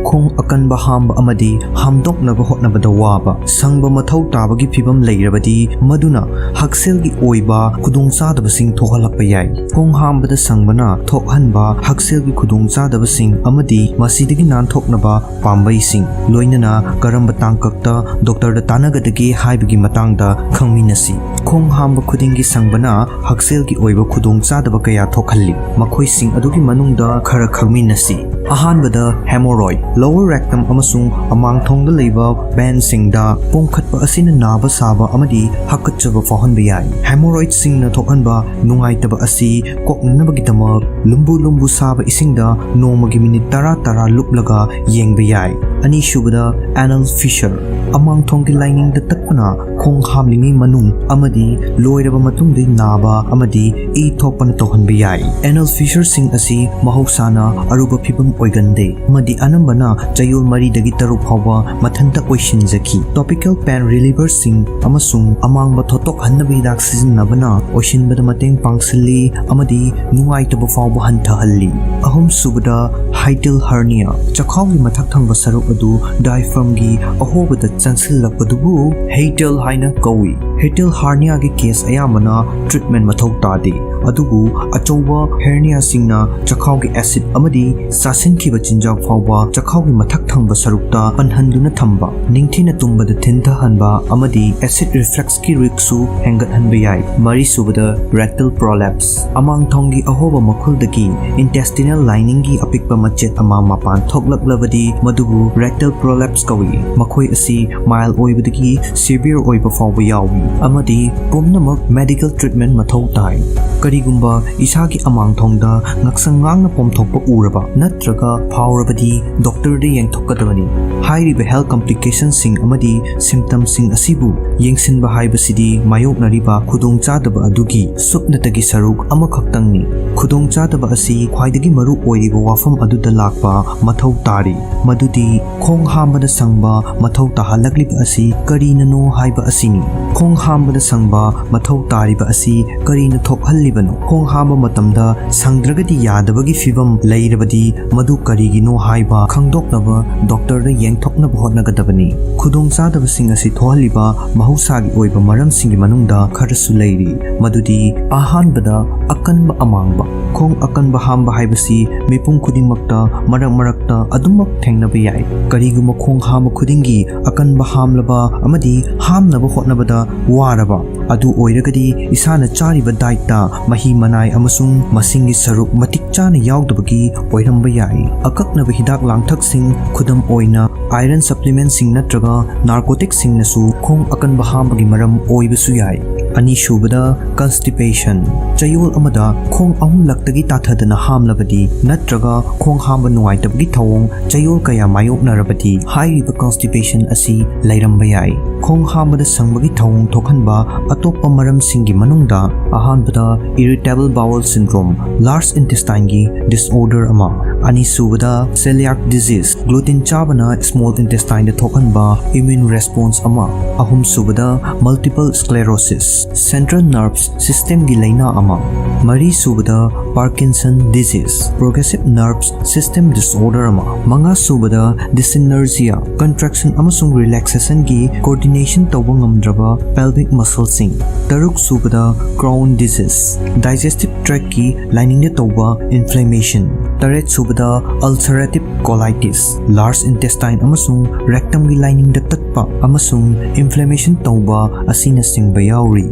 ꯈꯣꯡ ꯑꯀꯟꯕ ꯍꯥꯝꯕ ꯑꯃꯗꯤ ꯍꯥꯝꯗꯣꯛꯅꯕ ꯍꯣꯠꯅꯕꯗ ꯋꯥꯕ, ꯁꯪꯕ ꯃꯊꯧ ꯇꯥꯕꯒꯤ ꯐꯤꯚꯝ ꯂꯩꯔꯕꯗꯤ ꯃꯗꯨꯅ ꯍꯛꯁꯦꯜꯒꯤ ꯑꯣꯏꯕ ꯈꯨꯗꯣꯡꯆꯥꯗꯕꯁꯤꯡ ꯊꯣꯛꯍꯜꯂꯛꯄ ꯌꯥꯏ꯫ ꯈꯣꯡ ꯍꯥꯝꯕꯗ ꯁꯪꯕꯅ ꯊꯣꯛꯍꯟꯕ ꯍꯛꯁꯦꯜꯒꯤ ꯈꯨꯗꯣꯡꯆꯥꯗꯕꯁꯤꯡ ꯑꯃꯗꯤ ꯃꯁꯤꯗꯒꯤ ꯅꯥꯟꯊꯣꯛꯅꯕ ꯄꯥꯝꯕꯩꯁꯤꯡ, ꯂꯣꯏꯅꯅ ꯀꯔꯝꯕ ꯇꯥꯡꯀꯛꯇ ꯗꯣꯛꯇꯔꯗ ꯇꯥꯟꯅꯒꯗꯒꯦ ꯍꯥꯏꯕꯒꯤ ꯃꯇꯥꯡꯗ ꯈꯪꯃꯤꯟꯅꯁꯤ꯫ ꯈꯣꯡ ꯍꯥꯝꯕ ꯈꯨꯗꯤꯡꯒꯤ ꯁꯪꯕꯅ ꯍꯛꯁꯦꯜꯒꯤ ꯑꯣꯏꯕ ꯈꯨꯗꯣꯡꯆꯥꯗꯕ ꯀꯌꯥ ꯊꯣꯛꯍꯜꯂꯤ꯫ ꯃꯈꯣꯏꯁꯤꯡ ꯑꯗꯨꯒꯤ ꯃꯅꯨꯡꯗ ꯈꯔ ꯈꯪꯃꯤꯟꯅꯁꯤ꯫ ꯑꯍꯥꯟꯕꯗ, hemorrhoid꯫ Lower rectum ꯑꯃꯁꯨꯡ ꯑꯃꯥꯡꯊꯣꯡꯗ ꯂꯩꯕ vein ꯁꯤꯡꯗ ꯄꯣꯝꯈꯠꯄ ꯑꯁꯤꯅ ꯅꯥꯕ ꯁꯥꯕ ꯑꯃꯗꯤ ꯍꯥꯀꯠꯆꯕ ꯐꯥꯎꯍꯟꯕ ꯌꯥꯏ꯫ Hemorrhoid ꯁꯤꯡꯅ ꯊꯣꯛꯍꯟꯕ ꯅꯨꯡꯉꯥꯏꯇꯕ ꯑꯁꯤ ꯀꯣꯛꯅꯅꯕꯒꯤꯗꯃꯛ ꯂꯨꯝꯕꯨ ꯂꯨꯝꯕꯨ ꯁꯥꯕ ꯏꯁꯤꯡꯗ ꯅꯣꯡꯃꯒꯤ ꯃꯤꯅꯤꯠ ꯇꯔꯥ ꯇꯔꯥ ꯂꯨꯞꯂꯒ ꯌꯦꯡꯕ ꯌꯥꯏ꯫ ꯑꯅꯤꯁꯨꯕꯗ, anal fissure꯫ ꯑꯃꯥꯡꯊꯣꯡꯒꯤ ꯂꯥꯏꯅꯤꯡꯗ ꯇꯠꯄꯅ ꯈꯣꯡ ꯍꯥꯝꯂꯤꯉꯩ ꯃꯅꯨꯡ ꯑꯃꯗꯤ ꯂꯣꯏꯔꯕ ꯃꯇꯨꯡꯗ ꯅꯥꯕ ꯑꯃꯗꯤ ꯏ ꯊꯣꯛꯄꯅ ꯇꯧꯍꯟꯕ ꯌꯥꯏ꯫ Anal fissure ꯁꯤꯡ ꯑꯁꯤ ꯃꯍꯧꯁꯥꯅ ꯑꯔꯨꯕ ꯐꯤꯚꯝ ꯑꯣꯏꯒꯟꯗꯦ ꯑꯃꯗꯤ ꯑꯅꯝꯕꯅ ꯆꯌꯣꯜ ꯃꯔꯤꯗꯒꯤ ꯇꯔꯨꯛ ꯐꯥꯎꯕ ꯃꯊꯟꯇ ꯑꯣꯏꯁꯤꯟꯖꯈꯤ꯫ Topical pain reliever ꯁꯤꯡ ꯑꯃꯁꯨꯡ ꯑꯃꯥꯡꯕ ꯊꯣꯠꯇꯣꯛꯍꯟꯅꯕ ꯍꯤꯗꯥꯛ ꯁꯤꯖꯤꯟꯅꯕꯅ ꯑꯣꯏꯁꯤꯟꯕꯗ ꯃꯇꯦꯡ ꯄꯥꯡꯁꯤꯜꯂꯤ ꯑꯃꯗꯤ ꯅꯨꯡꯉꯥꯏꯇꯕ ꯐꯥꯎꯕ ꯍꯟꯊꯍꯜꯂꯤ꯫ ꯑꯍꯨꯝꯁꯨꯕꯗ, hiatal hernia꯫ ꯆꯈꯥꯎꯒꯤ ꯃꯊꯛ ꯊꯪꯕ ꯁꯔꯨꯛ ꯑꯗꯨ diaphragm ꯒꯤ ꯑꯍꯣꯕꯗ ꯆꯪꯁꯤꯜꯂꯛꯄꯗꯨꯕꯨ hiatal ꯍꯥꯏꯅ ꯀꯧꯏ꯫ Hiatal hernia ꯒꯤ case ꯑꯌꯥꯝꯕꯅ treatment ꯃꯊꯧ ꯇꯥꯗꯦ꯫ ꯑꯗꯨꯕꯨ ꯑꯆꯧꯕ ꯍꯦꯔꯅꯤꯌꯥꯁꯤꯡꯅ ꯆꯈꯥꯎꯒꯤ ꯑꯦꯁꯤꯗ ꯑꯃꯗꯤ ꯆꯥꯁꯤꯟꯈꯤꯕ ꯆꯤꯟꯖꯥꯛ ꯐꯥꯎꯕ ꯆꯈꯥꯎꯒꯤ ꯃꯊꯛ ꯊꯪꯕ ꯁꯔꯨꯛꯇ ꯄꯟꯍꯟꯗꯨꯅ ꯊꯝꯕ, ꯅꯤꯡꯊꯤꯅ ꯇꯨꯝꯕꯗ ꯊꯤꯟꯊꯍꯟꯕ ꯑꯃꯗꯤ ꯑꯦꯁꯤꯗ ꯔꯤꯐ꯭ꯂꯛꯁꯀꯤ ꯔꯤꯁ꯭ꯛꯁꯨ ꯍꯦꯟꯒꯠꯍꯟꯕ ꯌꯥꯏ꯫ ꯃꯔꯤꯁꯨꯕꯗ, ꯔꯦꯛꯇꯜ ꯄ꯭ꯔꯣꯂꯦꯞꯁ꯫ ꯑꯃꯥꯡꯊꯣꯡꯒꯤ ꯑꯍꯣꯕ ꯃꯈꯨꯜꯗꯒꯤ ꯏꯟꯇꯦꯁꯇꯤꯅꯦꯜ ꯂꯥꯏꯅꯤꯡꯒꯤ ꯑꯄꯤꯛꯄ ꯃꯆꯦꯠ ꯑꯃ ꯃꯄꯥꯟ ꯊꯣꯛꯂꯛꯂꯕꯗꯤ ꯃꯗꯨꯕꯨ ꯔꯦꯛꯇꯜ ꯄ꯭ꯔꯣꯂꯦꯞꯁ ꯀꯧꯏ꯫ ꯃꯈꯣꯏ ꯑꯁꯤ ꯃꯥꯏꯜꯗ ꯑꯣꯏꯕꯗꯒꯤ ꯁꯤꯚꯤꯌꯔ ꯑꯣꯏꯕ ꯐꯥꯎꯕ ꯌꯥꯎꯏ ꯑꯃꯗꯤ ꯄꯨꯝꯅꯃꯛ ꯃꯦꯗꯤꯀꯦꯜ ꯇ꯭ꯔꯤꯠꯃꯦꯟꯠ ꯃꯊꯧ ꯇꯥꯏ꯫ ꯀꯔꯤꯒꯨꯝꯕ ꯏꯁꯥꯒꯤ ꯑꯃꯥꯡꯊꯣꯡꯗ ꯉꯛꯁꯪ ꯉꯥꯡꯅ ꯄꯣꯝꯊꯣꯛꯄ ꯎꯔꯕ ꯅꯠꯇ꯭ꯔꯒ ꯐꯥꯎꯔꯕꯗꯤ ꯗꯣꯛꯇꯔꯗ ꯌꯦꯡꯊꯣꯛꯀꯗꯕꯅꯤ꯫ ꯍꯥꯏꯔꯤꯕ ꯍꯦꯜꯊ ꯀꯝꯄ꯭ꯂꯤꯀꯦꯁꯟꯁꯤꯡ ꯑꯃꯗꯤ ꯁꯤꯝꯇꯝꯁꯤꯡ ꯑꯁꯤꯕꯨ ꯌꯦꯡꯁꯤꯟꯕ ꯍꯥꯏꯕꯁꯤꯗꯤ ꯃꯥꯌꯣꯛꯅꯔꯤꯕ ꯈꯨꯗꯣꯡꯆꯥꯗꯕ ꯑꯗꯨꯒꯤ ꯁꯨꯞꯅꯇꯒꯤ ꯁꯔꯨꯛ ꯑꯃꯈꯛꯇꯪꯅꯤ꯫ ꯈꯨꯗꯣꯡꯆꯥꯗꯕ ꯑꯁꯤ ꯈ꯭ꯋꯥꯏꯗꯒꯤ ꯃꯔꯨ ꯑꯣꯏꯔꯤꯕ ꯋꯥꯐꯝ ꯑꯗꯨꯗ ꯂꯥꯛꯄ ꯃꯊꯧ ꯇꯥꯔꯤ, ꯃꯗꯨꯗꯤ ꯈꯣꯡ ꯍꯥꯝꯕꯗ ꯁꯪꯕ ꯃꯊꯧ ꯇꯥꯍꯜꯂꯛꯂꯤꯕ ꯑꯁꯤ ꯀꯔꯤꯅꯅꯣ ꯍꯥꯏꯕ ꯑꯁꯤꯅꯤ꯫ ꯈꯣꯡ ꯍꯥꯝꯕꯗ ꯁꯪꯕ ꯃꯊꯧ ꯇꯥꯔꯤꯕ ꯑꯁꯤ ꯀꯔꯤꯅ ꯊꯣꯛꯍꯜꯂꯤꯕꯅꯣ? ꯈꯣꯡ ꯍꯥꯝꯕ ꯃꯇꯝꯗ ꯁꯪꯗ꯭ꯔꯒꯗꯤ ꯌꯥꯗꯕꯒꯤ ꯐꯤꯚꯝ ꯂꯩꯔꯕꯗꯤ ꯃꯗꯨ ꯀꯔꯤꯒꯤꯅꯣ ꯍꯥꯏꯕ ꯈꯪꯗꯣꯛꯅꯕ ꯗꯣꯛꯇꯔꯗ ꯌꯦꯡꯊꯣꯛꯅꯕ ꯍꯣꯠꯅꯒꯗꯕꯅꯤ꯫ ꯈꯨꯗꯣꯡꯆꯥꯗꯕꯁꯤꯡ ꯑꯁꯤ ꯊꯣꯛꯍꯜꯂꯤꯕ ꯃꯍꯧꯁꯥꯒꯤ ꯑꯣꯏꯕ ꯃꯔꯝꯁꯤꯡꯒꯤ ꯃꯅꯨꯡꯗ ꯈꯔꯁꯨ ꯂꯩꯔꯤ, ꯃꯗꯨꯗꯤ ꯑꯍꯥꯟꯕꯗ ꯑꯀꯟꯕ ꯑꯃꯥꯡꯕ꯫ ꯈꯣꯡ ꯑꯀꯟꯕ ꯍꯥꯝꯕ ꯍꯥꯏꯕꯁꯤ ꯃꯤꯄꯨꯝ ꯈꯨꯗꯤꯡꯃꯛꯇ ꯃꯔꯛ ꯃꯔꯛꯇ ꯑꯗꯨꯃꯛ ꯊꯦꯡꯅꯕ ꯌꯥꯏ꯫ ꯀꯔꯤꯒꯨꯝꯕ ꯈꯣꯡ ꯍꯥꯝꯕ ꯈꯨꯗꯤꯡꯒꯤ ꯑꯀꯟꯕ ꯍꯥꯝꯂꯕ ꯑꯃꯗꯤ ꯍꯥꯝꯅꯕ ꯍꯣꯠꯅꯕꯗ ꯋꯥꯔꯕ ꯑꯗꯨ ꯑꯣꯏꯔꯒꯗꯤ ꯏꯁꯥꯅ ꯆꯥꯔꯤꯕ ꯗꯥꯏꯠꯇ ꯃꯍꯤ ꯃꯅꯥꯏ ꯑꯃꯁꯨꯡ ꯃꯁꯤꯡꯒꯤ ꯁꯔꯨꯛ ꯃꯇꯤꯛ ꯆꯥꯅ ꯌꯥꯎꯗꯕꯒꯤ ꯑꯣꯏꯔꯝꯕ ꯌꯥꯏ꯫ ꯑꯀꯛꯅꯕ ꯍꯤꯗꯥꯛ ꯂꯥꯡꯊꯛꯁꯤꯡ, ꯈꯨꯗꯝ ꯑꯣꯏꯅ ꯑꯥꯏꯔꯟ ꯁꯄ꯭ꯂꯤꯃꯦꯟꯠꯁꯤꯡ ꯅꯠꯇ꯭ꯔꯒ ꯅꯥꯔꯀꯣꯇꯤꯛꯁꯤꯡꯅꯁꯨ ꯈꯣꯡ ꯑꯀꯟꯕ ꯍꯥꯝꯕꯒꯤ ꯃꯔꯝ ꯑꯣꯏꯕꯁꯨ ꯌꯥꯏ꯫ ꯑꯅꯤꯁꯨꯕꯗ, ꯀꯟꯁꯇꯤꯄꯦꯁꯟ꯫ ꯆꯌꯣꯜ ꯑꯃꯗ ꯈꯣꯡ ꯑꯍꯨꯝꯂꯛꯇꯒꯤ ꯇꯥꯊꯗꯅ ꯍꯥꯝꯂꯕꯗꯤ ꯅꯠꯇ꯭ꯔꯒ ꯈꯣꯡ ꯍꯥꯝꯕ ꯅꯨꯡꯉꯥꯏꯇꯕꯒꯤ ꯊꯧꯑꯣꯡ ꯆꯌꯣꯜ ꯀꯌꯥ ꯃꯥꯌꯣꯛꯅꯔꯕꯗꯤ ꯍꯥꯏꯔꯤꯕ ꯀꯟꯁꯇꯤꯄꯦꯁꯟ ꯑꯁꯤ ꯂꯩꯔꯝꯕ ꯌꯥꯏ꯫ ꯈꯣꯡ ꯍꯥꯝꯕꯗ ꯁꯪꯕꯒꯤ ꯊꯧꯑꯣꯡ ꯊꯣꯛꯍꯟꯕ ꯑꯇꯣꯞꯄ ꯃꯔꯝꯁꯤꯡꯒꯤ ꯃꯅꯨꯡꯗ ꯑꯍꯥꯟꯕꯗ ꯏꯔꯤꯇꯦꯕꯜ ꯕꯥꯋꯜ ꯁꯤꯟꯗ꯭ꯔꯣꯝ, ꯂꯥꯔꯖ ꯏꯟꯇꯦꯁꯇꯥꯏꯟꯒꯤ ꯗꯤꯁꯑꯣꯔꯗꯔ ꯑꯃ, ꯑꯅꯤꯁꯨꯕꯗ celiac disease, gluten ꯆꯥꯕꯅ small intestine ꯊꯣꯛꯍꯟꯕ immune response ꯑꯃ꯫ ꯑꯍꯨꯝꯁꯨꯕꯗ multiple sclerosis, central nerves systemꯒꯤ ꯂꯩꯅꯥ ꯑꯃ꯫ ꯃꯔꯤꯁꯨꯕꯗ Parkinson disease, progressive nerves system disorder ꯑꯃ꯫ ꯃꯉꯥꯁꯨꯕꯗ dyssynergia, contraction ꯑꯃꯁꯨꯡ relaxationꯒꯤ coordination ꯇꯧꯕ ꯉꯝꯗ꯭ꯔꯕ pelvic muscleꯁꯤꯡ꯫ ꯇꯔꯨꯛꯁꯨꯕꯗ Crohn disease, digestive tractꯀꯤ liningꯗ ꯇꯧꯕ inflammation꯫ ꯇꯔꯦꯠꯁꯨꯕꯗ ulcerative colitis, large intestine ꯑꯃꯁꯨꯡ rectumꯒꯤ liningꯗ ꯇꯠꯄ ꯑꯃꯁꯨꯡ inflammation ꯇꯧꯕ ꯑꯁꯤꯅꯆꯤꯡꯕ ꯌꯥꯎꯔꯤ꯫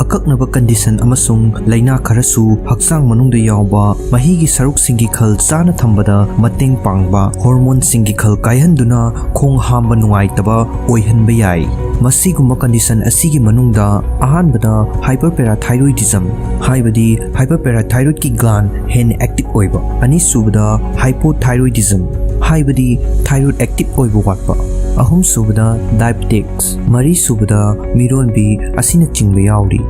ꯑꯀꯛꯅꯕ condition ꯑꯃꯁꯨꯡ ꯂꯩꯅꯥ ꯈꯔꯁꯨ ꯍꯛꯆꯥꯡ ꯃꯅꯨꯡꯗ ꯌꯥꯎꯕ ꯃꯍꯤꯒꯤ ꯁꯔꯨꯛꯁꯤꯡꯒꯤ ꯈꯜ ꯆꯥꯅ ꯊꯝꯕꯗ ꯃꯇꯦꯡ ꯄꯥꯡꯕ hormoneꯁꯤꯡꯒꯤ ꯈꯜ ꯀꯥꯏꯍꯟꯗꯨꯅ ꯈꯣꯡ ꯍꯥꯝꯕ ꯅꯨꯡꯉꯥꯏꯇꯕ ꯑꯣꯏꯍꯟꯕ ꯌꯥꯏ꯫ ꯃꯁꯤꯒꯨꯝꯕ condition ꯑꯁꯤꯒꯤ ꯃꯅꯨꯡꯗ ꯑꯍꯥꯟꯕꯗ hyperparathyroidism, ꯍꯥꯏꯕꯗꯤ hyperparathyroidꯀꯤ gland ꯍꯦꯟꯅ active ꯑꯣꯏꯕ, ꯑꯅꯤꯁꯨꯕꯗ hypothyroidism, ꯍꯥꯏꯕꯗꯤ thyroid active ꯑꯣꯏꯕ ꯋꯥꯠꯄ, ꯑꯍꯨꯝꯁꯨꯕꯗ diabetics, ꯃꯔꯤꯁꯨꯕꯗ ꯃꯤꯔꯣꯟꯕꯤ ꯑꯁꯤꯅꯆꯤꯡꯕ ꯌꯥꯎꯔꯤ꯫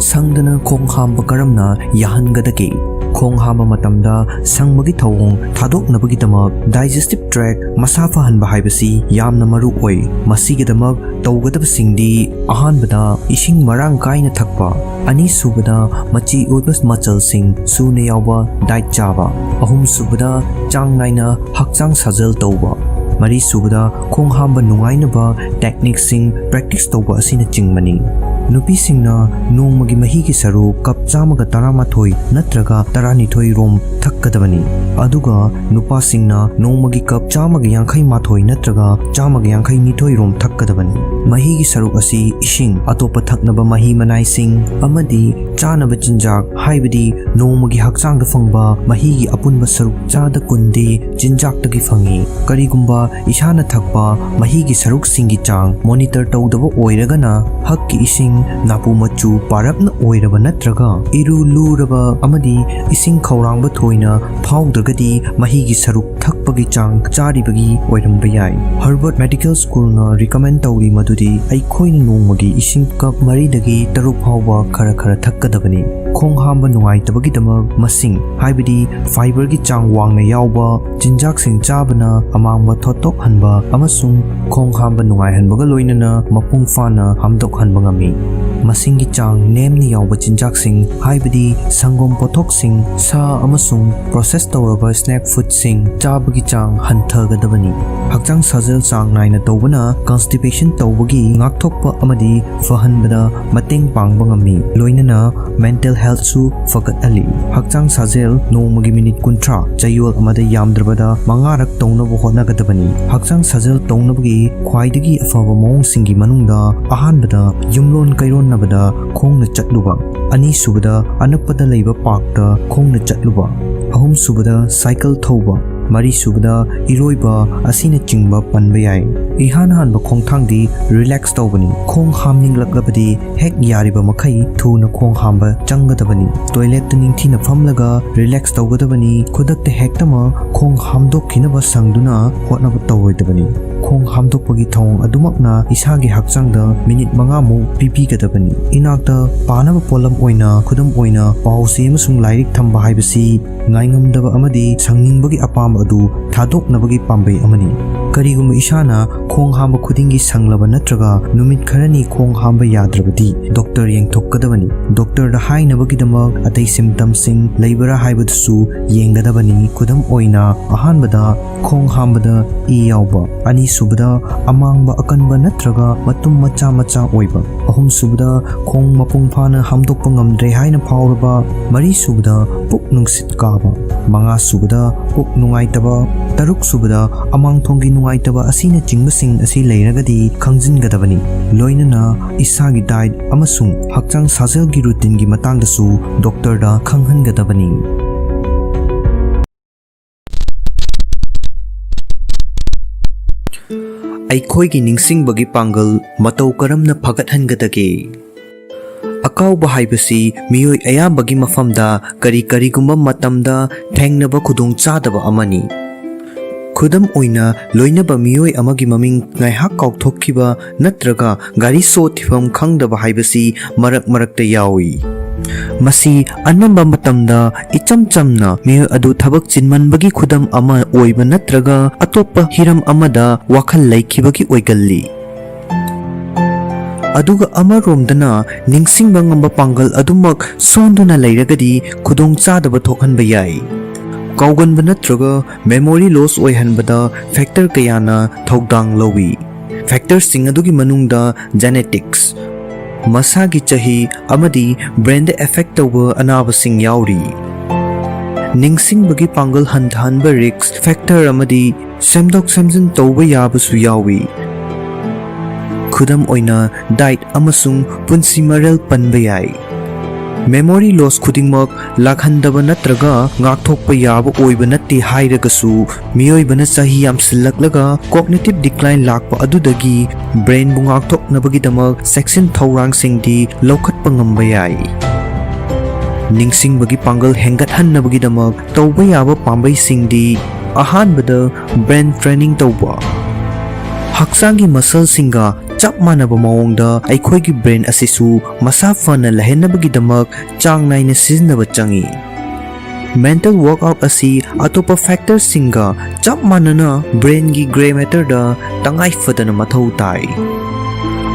ꯁꯪꯗꯅ ꯈꯣꯡ ꯍꯥꯝꯕ ꯀꯔꯝꯅ ꯌꯥꯍꯟꯒꯗꯒꯦ? ꯈꯣꯡ ꯍꯥꯝꯕ ꯃꯇꯝꯗ ꯁꯪꯕꯒꯤ ꯊꯧꯑꯣꯡ ꯊꯥꯗꯣꯛꯅꯕꯒꯤꯗꯃꯛ digestive tract ꯃꯁꯥ ꯐꯍꯟꯕ ꯍꯥꯏꯕꯁꯤ ꯌꯥꯝꯅ ꯃꯔꯨ ꯑꯣꯏ꯫ ꯃꯁꯤꯒꯤꯗꯃꯛ ꯇꯧꯒꯗꯕꯁꯤꯡꯗꯤ: ꯑꯍꯥꯟꯕꯗ, ꯏꯁꯤꯡ ꯃꯔꯥꯡ ꯀꯥꯏꯅ ꯊꯛꯄ꯫ ꯑꯅꯤꯁꯨꯕꯗ, ꯃꯆꯤ ꯑꯣꯏꯕ ꯃꯆꯜꯁꯤꯡ ꯁꯨꯅ ꯌꯥꯎꯕ diet ꯆꯥꯕ꯫ ꯑꯍꯨꯝꯁꯨꯕꯗ, ꯆꯥꯡ ꯅꯥꯏꯅ ꯍꯛꯆꯥꯡ ꯁꯥꯖꯦꯜ ꯇꯧꯕ꯫ ꯃꯔꯤꯁꯨꯕꯗ, ꯈꯣꯡ ꯍꯥꯝꯕ ꯅꯨꯡꯉꯥꯏꯅꯕ techniqueꯁꯤꯡ practice ꯇꯧꯕ ꯑꯁꯤꯅꯆꯤꯡꯕꯅꯤ꯫ ꯅꯨꯄꯤꯁꯤꯡꯅ ꯅꯣꯡꯃꯒꯤ ꯃꯍꯤꯒꯤ ꯁꯔꯨꯛ ꯀꯞ ꯆꯥꯝꯃꯒ ꯇꯔꯥꯃꯥꯊꯣꯏ ꯅꯠꯇ꯭ꯔꯒ ꯇꯔꯥꯅꯤꯊꯣꯏ ꯔꯣꯝ ꯊꯛꯀꯗꯕꯅꯤ, ꯑꯗꯨꯒ ꯅꯨꯄꯥꯁꯤꯡꯅ ꯅꯣꯡꯃꯒꯤ ꯀꯞ ꯆꯥꯝꯃꯒ ꯌꯥꯡꯈꯩ ꯃꯥꯊꯣꯏ ꯅꯠꯇ꯭ꯔꯒ ꯆꯥꯝꯃꯒ ꯌꯥꯡꯈꯩ ꯅꯤꯊꯣꯏ ꯔꯣꯝ ꯊꯛꯀꯗꯕꯅꯤ꯫ ꯃꯍꯤꯒꯤ ꯁꯔꯨꯛ ꯑꯁꯤ ꯏꯁꯤꯡ, ꯑꯇꯣꯞꯄ ꯊꯛꯅꯕ ꯃꯍꯤ ꯃꯅꯥꯏꯁꯤꯡ ꯑꯃꯗꯤ ꯆꯥꯅꯕ ꯆꯤꯟꯖꯥꯛ, ꯍꯥꯏꯕꯗꯤ ꯅꯣꯡꯃꯒꯤ ꯍꯛꯆꯥꯡꯗ ꯐꯪꯕ ꯃꯍꯤꯒꯤ ꯑꯄꯨꯟꯕ ꯁꯔꯨꯛ ꯆꯥꯗ ꯀꯨꯟꯗꯤ ꯆꯤꯟꯖꯥꯛꯇꯒꯤ ꯐꯪꯏ꯫ ꯀꯔꯤꯒꯨꯝꯕ ꯏꯁꯥꯅ ꯊꯛꯄ ꯃꯍꯤꯒꯤ ꯁꯔꯨꯛꯁꯤꯡꯒꯤ ꯆꯥꯡ monitor ꯇꯧꯗꯕ ꯑꯣꯏꯔꯒꯅ, ꯍꯛꯀꯤ ꯏꯁꯤꯡ ꯅꯥꯄꯨ ꯃꯆꯨ ꯄꯥꯔꯞꯅ ꯑꯣꯏꯔꯕ ꯅꯠꯇ꯭ꯔꯒ ꯏꯔꯨ ꯂꯨꯔꯕ ꯑꯃꯗꯤ ꯏꯁꯤꯡ ꯈꯧꯔꯥꯡꯕ ꯊꯣꯏꯅ ꯐꯥꯎꯗ꯭ꯔꯒꯗꯤ ꯃꯍꯤꯒꯤ ꯁꯔꯨꯛ ꯊꯛꯄ ꯒꯤ ꯆꯥꯡ ꯆꯥꯔꯤꯕꯒꯤ ꯑꯣꯏꯔꯝꯕ ꯌꯥꯏ꯫ Harvard Medical Schoolꯅ recommend ꯇꯧꯔꯤ ꯃꯗꯨꯗꯤ ꯑꯩꯈꯣꯏꯅ ꯅꯣꯡꯃꯒꯤ ꯏꯁꯤꯡ cup ꯃꯔꯤꯗꯒꯤ ꯇꯔꯨꯛ ꯐꯥꯎꯕ ꯈꯔ ꯈꯔ ꯊꯛꯀꯗꯕꯅꯤ꯫ ꯈꯣꯡ ꯍꯥꯝꯕ ꯅꯨꯡꯉꯥꯏꯇꯕꯒꯤꯗꯃꯛ ꯃꯁꯤꯡ, ꯍꯥꯏꯕꯗꯤ fiberꯒꯤ ꯆꯥꯡ ꯋꯥꯡꯅ ꯌꯥꯎꯕ ꯆꯤꯟꯖꯥꯛꯁꯤꯡ ꯆꯥꯕꯅ ꯑꯃꯥꯡꯕ ꯊꯣꯠꯇꯣꯛꯍꯟꯕ ꯑꯃꯁꯨꯡ ꯈꯣꯡ ꯍꯥꯝꯕ ꯅꯨꯡꯉꯥꯏꯍꯟꯕꯒ ꯂꯣꯏꯅꯅ ꯃꯄꯨꯡ ꯐꯥꯅ ꯍꯥꯝꯗꯣꯛꯍꯟꯕ ꯉꯝꯃꯤ꯫ ꯃꯁꯤꯡꯒꯤ ꯆꯥꯡ ꯅꯦꯝꯅ ꯌꯥꯎꯕ ꯆꯤꯟꯖꯥꯛꯁꯤꯡ, ꯍꯥꯏꯕꯗꯤ ꯁꯪꯒꯣꯝ ꯄꯣꯠꯊꯣꯛꯁꯤꯡ, ꯁꯥ ꯑꯃꯁꯨꯡ process ꯇꯧꯔꯕ snack foodꯁꯤꯡ ꯆꯥꯕꯒꯤ ꯆꯥꯡ ꯍꯟꯊꯒꯗꯕꯅꯤ꯫ ꯍꯛꯆꯥꯡ ꯁꯥꯖꯦꯜ ꯆꯥꯡ ꯅꯥꯏꯅ ꯇꯧꯕꯅ constipation ꯇꯧꯕꯒꯤ ꯉꯥꯛꯊꯣꯛꯄ ꯑꯃꯗꯤ ꯐꯍꯟꯕꯗ ꯃꯇꯦꯡ ꯄꯥꯡꯕ ꯉꯝꯃꯤ, ꯂꯣꯏꯅꯅ mental healthꯁꯨ ꯐꯒꯠꯍꯜꯂꯤ꯫ ꯍꯛꯆꯥꯡ ꯁꯥꯖꯦꯜ ꯅꯣꯡꯃꯒꯤ ꯃꯤꯅꯤꯠ ꯀꯨꯟꯊ꯭ꯔꯥ, ꯆꯌꯣꯜ ꯑꯃꯗ ꯌꯥꯝꯗ꯭ꯔꯕꯗ ꯃꯉꯥꯔꯛ ꯇꯧꯅꯕ ꯍꯣꯠꯅꯒꯗꯕꯅꯤ꯫ ꯍꯛꯆꯥꯡ ꯁꯥꯖꯦꯜ ꯇꯧꯅꯕꯒꯤ ꯈ꯭ꯋꯥꯏꯗꯒꯤ ꯑꯐꯕ ꯃꯑꯣꯡꯁꯤꯡꯒꯤ ꯃꯅꯨꯡꯗ ꯑꯍꯥꯟꯕꯗ ꯌꯨꯝꯂꯣꯟ ꯀꯩꯔꯣꯟꯅꯕꯗ ꯈꯣꯡꯅ ꯆꯠꯂꯨꯕ, ꯑꯅꯤꯁꯨꯕꯗ ꯑꯅꯛꯄꯗ ꯂꯩꯕ parkꯇ ꯈꯣꯡꯅ ꯆꯠꯂꯨꯕ, ꯑꯍꯨꯝꯁꯨꯕꯗ cycle ꯊꯧꯕ, ꯃꯔꯤꯁꯨꯕꯗ ꯏꯔꯣꯏꯕ ꯑꯁꯤꯅꯆꯤꯡꯕ ꯄꯟꯕ ꯌꯥꯏ꯫ ꯏꯍꯥꯟ ꯍꯥꯟꯕ ꯈꯣꯡꯊꯥꯡꯗꯤ relax ꯇꯧꯕꯅꯤ꯫ ꯈꯣꯡ ꯍꯥꯝꯅꯤꯡꯂꯛꯂꯕꯗꯤ ꯍꯦꯛ ꯌꯥꯔꯤꯕ ꯃꯈꯩ ꯊꯨꯅ ꯈꯣꯡ ꯍꯥꯝꯕ ꯆꯪꯒꯗꯕꯅꯤ꯫ Toiletꯇ ꯅꯤꯡꯊꯤꯅ ꯐꯝꯂꯒ relax ꯇꯧꯒꯗꯕꯅꯤ꯫ ꯈꯨꯗꯛꯇ ꯍꯦꯛꯇꯃꯛ ꯈꯣꯡ ꯍꯥꯝꯗꯣꯛꯈꯤꯅꯕ ꯁꯪꯗꯨꯅ ꯍꯣꯠꯅꯕ ꯇꯧꯔꯣꯏꯗꯕꯅꯤ꯫ ꯈꯣꯡ ꯍꯥꯝꯗꯣꯛꯄꯒꯤ ꯊꯧꯑꯣꯡ ꯑꯗꯨꯃꯛꯅ ꯏꯁꯥꯒꯤ ꯍꯛꯆꯥꯡꯗ ꯃꯤꯅꯤꯠ ꯃꯉꯥꯃꯨꯛ ꯄꯤꯕꯤꯒꯗꯕꯅꯤ꯫ ꯏꯅꯥꯛꯇ ꯄꯥꯅꯕ ꯄꯣꯠꯂꯝ ꯑꯣꯏꯅ, ꯈꯨꯗꯝ ꯑꯣꯏꯅ, ꯄꯥꯎ ꯆꯦ ꯑꯃꯁꯨꯡ ꯂꯥꯏꯔꯤꯛ ꯊꯝꯕ ꯍꯥꯏꯕꯁꯤ ꯉꯥꯏꯉꯝꯗꯕ ꯑꯃꯗꯤ ꯁꯪꯅꯤꯡꯕꯒꯤ ꯑꯄꯥꯝꯕ ꯑꯗꯨ ꯊꯥꯗꯣꯛꯅꯕꯒꯤ ꯄꯥꯝꯕꯩ ꯑꯃꯅꯤ꯫ ꯀꯔꯤꯒꯨꯝꯕ ꯏꯁꯥꯅ ꯈꯣꯡ ꯍꯥꯝꯕ ꯈꯨꯗꯤꯡꯒꯤ ꯁꯪꯂꯕ ꯅꯠꯇ꯭ꯔꯒ ꯅꯨꯃꯤꯠ ꯈꯔꯅꯤ ꯈꯣꯡ ꯍꯥꯝꯕ ꯌꯥꯗ꯭ꯔꯕꯗꯤ, doctor ꯌꯦꯡꯊꯣꯛꯀꯗꯕꯅꯤ꯫ Doctorꯗ ꯍꯥꯏꯅꯕꯒꯤꯗꯃꯛ ꯑꯇꯩ symptomꯁꯤꯡ ꯂꯩꯕ꯭ꯔꯥ ꯍꯥꯏꯕꯗꯨꯁꯨ ꯌꯦꯡꯒꯗꯕꯅꯤ꯫ ꯈꯨꯗꯝ ꯑꯣꯏꯅ, ꯑꯍꯥꯟꯕꯗ, ꯈꯣꯡ ꯍꯥꯝꯕꯗ ꯏ ꯌꯥꯎꯕ, ꯑꯅꯤꯁꯨꯕꯗ, ꯑꯃꯥꯡꯕ ꯑꯀꯟꯕ ꯅꯠꯇ꯭ꯔꯒ ꯃꯇꯨꯝ ꯃꯆꯥ ꯃꯆꯥ ꯑꯣꯏꯕ, ꯑꯍꯨꯝꯁꯨꯕꯗ, ꯈꯣꯡ ꯃꯄꯨꯡ ꯐꯥꯅ ꯍꯥꯝꯗꯣꯛꯄ ꯉꯝꯗ꯭ꯔꯦ ꯍꯥꯏꯅ ꯐꯥꯎꯔꯕ, ꯃꯔꯤꯁꯨꯕꯗ, ꯄꯨꯛ ꯅꯨꯡꯁꯤꯠ ꯀꯥꯕ, ꯃꯉꯥꯁꯨꯕꯗ, ꯄꯨꯛ ꯅꯨꯡꯉꯥꯏꯇꯕ, ꯇꯔꯨꯛꯁꯨꯕꯗ, ꯑꯃꯥꯡꯊꯣꯡꯒꯤ ꯅꯨꯡꯉꯥꯏꯇꯕ ꯑꯁꯤꯅꯆꯤꯡꯕꯁꯤꯡ ꯑꯁꯤ ꯂꯩꯔꯒꯗꯤ ꯈꯪꯖꯤꯟꯒꯗꯕꯅꯤ꯫ ꯂꯣꯏꯅꯅ ꯏꯁꯥꯒꯤ diet ꯑꯃꯁꯨꯡ ꯍꯛꯆꯥꯡ ꯁꯥꯖꯦꯜꯒꯤ routineꯒꯤ ꯃꯇꯥꯡꯗꯁꯨ doctorꯗ ꯈꯪꯍꯟꯒꯗꯕꯅꯤ꯫ ꯑꯩꯈꯣꯏꯒꯤ ꯅꯤꯡꯁꯤꯡꯕꯒꯤ ꯄꯥꯡꯒꯜ ꯃꯇꯧ ꯀꯔꯝꯅ ꯐꯒꯠꯍꯟꯒꯗꯒꯦ? ꯑꯀꯥꯎꯕ ꯍꯥꯏꯕꯁꯤ ꯃꯤꯑꯣꯏ ꯑꯌꯥꯝꯕꯒꯤ ꯃꯐꯝꯗ ꯀꯔꯤ ꯀꯔꯤꯒꯨꯝꯕ ꯃꯇꯝꯗ ꯊꯦꯡꯅꯕ ꯈꯨꯗꯣꯡꯆꯥꯗꯕ ꯑꯃꯅꯤ꯫ ꯈꯨꯗꯝ ꯑꯣꯏꯅ, ꯂꯣꯏꯅꯕ ꯃꯤꯑꯣꯏ ꯑꯃꯒꯤ ꯃꯃꯤꯡ ꯉꯥꯏꯍꯥꯛ ꯀꯥꯎꯊꯣꯛꯈꯤꯕ ꯅꯠꯇ꯭ꯔꯒ ꯒꯥꯔꯤ ꯁꯣ ꯊꯤꯐꯝ ꯈꯪꯗꯕ ꯍꯥꯏꯕꯁꯤ ꯃꯔꯛ ꯃꯔꯛꯇ ꯌꯥꯎꯏ꯫ ꯃꯁꯤ ꯑꯅꯝꯕ ꯃꯇꯝꯗ ꯏꯆꯝ ꯆꯝꯅ ꯃꯤꯑꯣꯏ ꯑꯗꯨ ꯊꯕꯛ ꯆꯤꯟꯃꯟꯕꯒꯤ ꯈꯨꯗꯝ ꯑꯃ ꯑꯣꯏꯕ ꯅꯠꯇ꯭ꯔꯒ ꯑꯇꯣꯞꯄ ꯍꯤꯔꯝ ꯑꯃꯗ ꯋꯥꯈꯜ ꯂꯩꯈꯤꯕꯒꯤ ꯑꯣꯏꯒꯜꯂꯤ꯫ ꯑꯗꯨꯒ ꯑꯃꯔꯣꯝꯗꯅ, ꯅꯤꯡꯁꯤꯡꯕ ꯉꯝꯕ ꯄꯥꯡꯒꯜ ꯑꯗꯨꯃꯛ ꯁꯣꯟꯗꯨꯅ ꯂꯩꯔꯒꯗꯤ ꯈꯨꯗꯣꯡꯆꯥꯗꯕ ꯊꯣꯛꯍꯟꯕ ꯌꯥꯏ꯫ ꯀꯥꯎꯒꯟꯕ ꯅꯠꯇ꯭ꯔꯒ memory loss ꯑꯣꯏꯍꯟꯕꯗ factor ꯀꯌꯥꯅ ꯊꯧꯗꯥꯡ ꯂꯧꯏ꯫ Factorꯁꯤꯡ ꯑꯗꯨꯒꯤ ꯃꯅꯨꯡꯗ genetics, ꯃꯁꯥꯒꯤ ꯆꯍꯤ ꯑꯃꯗꯤ brainꯗ effect ꯇꯧꯕ ꯑꯅꯥꯕꯁꯤꯡ ꯌꯥꯎꯔꯤ꯫ ꯅꯤꯡꯁꯤꯡꯕꯒꯤ ꯄꯥꯡꯒꯜ ꯍꯟꯊꯍꯟꯕ risk factor ꯑꯃꯗꯤ ꯁꯦꯝꯗꯣꯛ ꯁꯦꯝꯖꯤꯟ ꯇꯧꯕ ꯌꯥꯕꯁꯨ ꯌꯥꯎꯏ꯫ ꯈꯨꯗꯝ ꯑꯣꯏꯅ, diet ꯑꯃꯁꯨꯡ ꯄꯨꯟꯁꯤ ꯃꯔꯦꯜ ꯄꯟꯕ ꯌꯥꯏ꯫ Memory loss ꯈꯨꯗꯤꯡꯃꯛ ꯂꯥꯛꯍꯟꯗꯕ ꯅꯠꯇ꯭ꯔꯒ ꯉꯥꯛꯊꯣꯛꯄ ꯌꯥꯕ ꯑꯣꯏꯕ ꯅꯠꯇꯦ ꯍꯥꯏꯔꯒꯁꯨ, ꯃꯤꯑꯣꯏꯕꯅ ꯆꯍꯤ ꯌꯥꯝꯁꯤꯜꯂꯛꯂꯒ cognitive decline ꯂꯥꯛꯄ ꯑꯗꯨꯗꯒꯤ brainꯕꯨ ꯉꯥꯛꯊꯣꯛꯅꯕꯒꯤꯗꯃꯛ ꯆꯦꯛꯁꯤꯟ ꯊꯧꯔꯥꯡꯁꯤꯡꯗꯤ ꯂꯧꯈꯠꯄ ꯉꯝꯕ ꯌꯥꯏ꯫ ꯅꯤꯡꯁꯤꯡꯕꯒꯤ ꯄꯥꯡꯒꯜ ꯍꯦꯟꯒꯠꯍꯟꯅꯕꯒꯤꯗꯃꯛ ꯇꯧꯕ ꯌꯥꯕ ꯄꯥꯝꯕꯩꯁꯤꯡꯗꯤ, ꯑꯍꯥꯟꯕꯗ, brain training ꯇꯧꯕ꯫ ꯍꯛꯆꯥꯡꯒꯤ muscleꯁꯤꯡꯒ ꯆꯞ ꯃꯥꯟꯅꯕ ꯃꯑꯣꯡꯗ ꯑꯩꯈꯣꯏꯒꯤ brain ꯑꯁꯤꯁꯨ ꯃꯁꯥ ꯐꯅ ꯂꯩꯍꯟꯅꯕꯒꯤꯗꯃꯛ ꯆꯥꯡ ꯅꯥꯏꯅ ꯁꯤꯖꯤꯟꯅꯕ ꯆꯪꯏ꯫ Mental workout ꯑꯁꯤ ꯑꯇꯣꯞꯄ factorꯁꯤꯡꯒ ꯆꯞ ꯃꯥꯟꯅꯅ brainꯒꯤ grey matterꯗ ꯇꯉꯥꯏ ꯐꯗꯅ ꯃꯊꯧ ꯇꯥꯏ꯫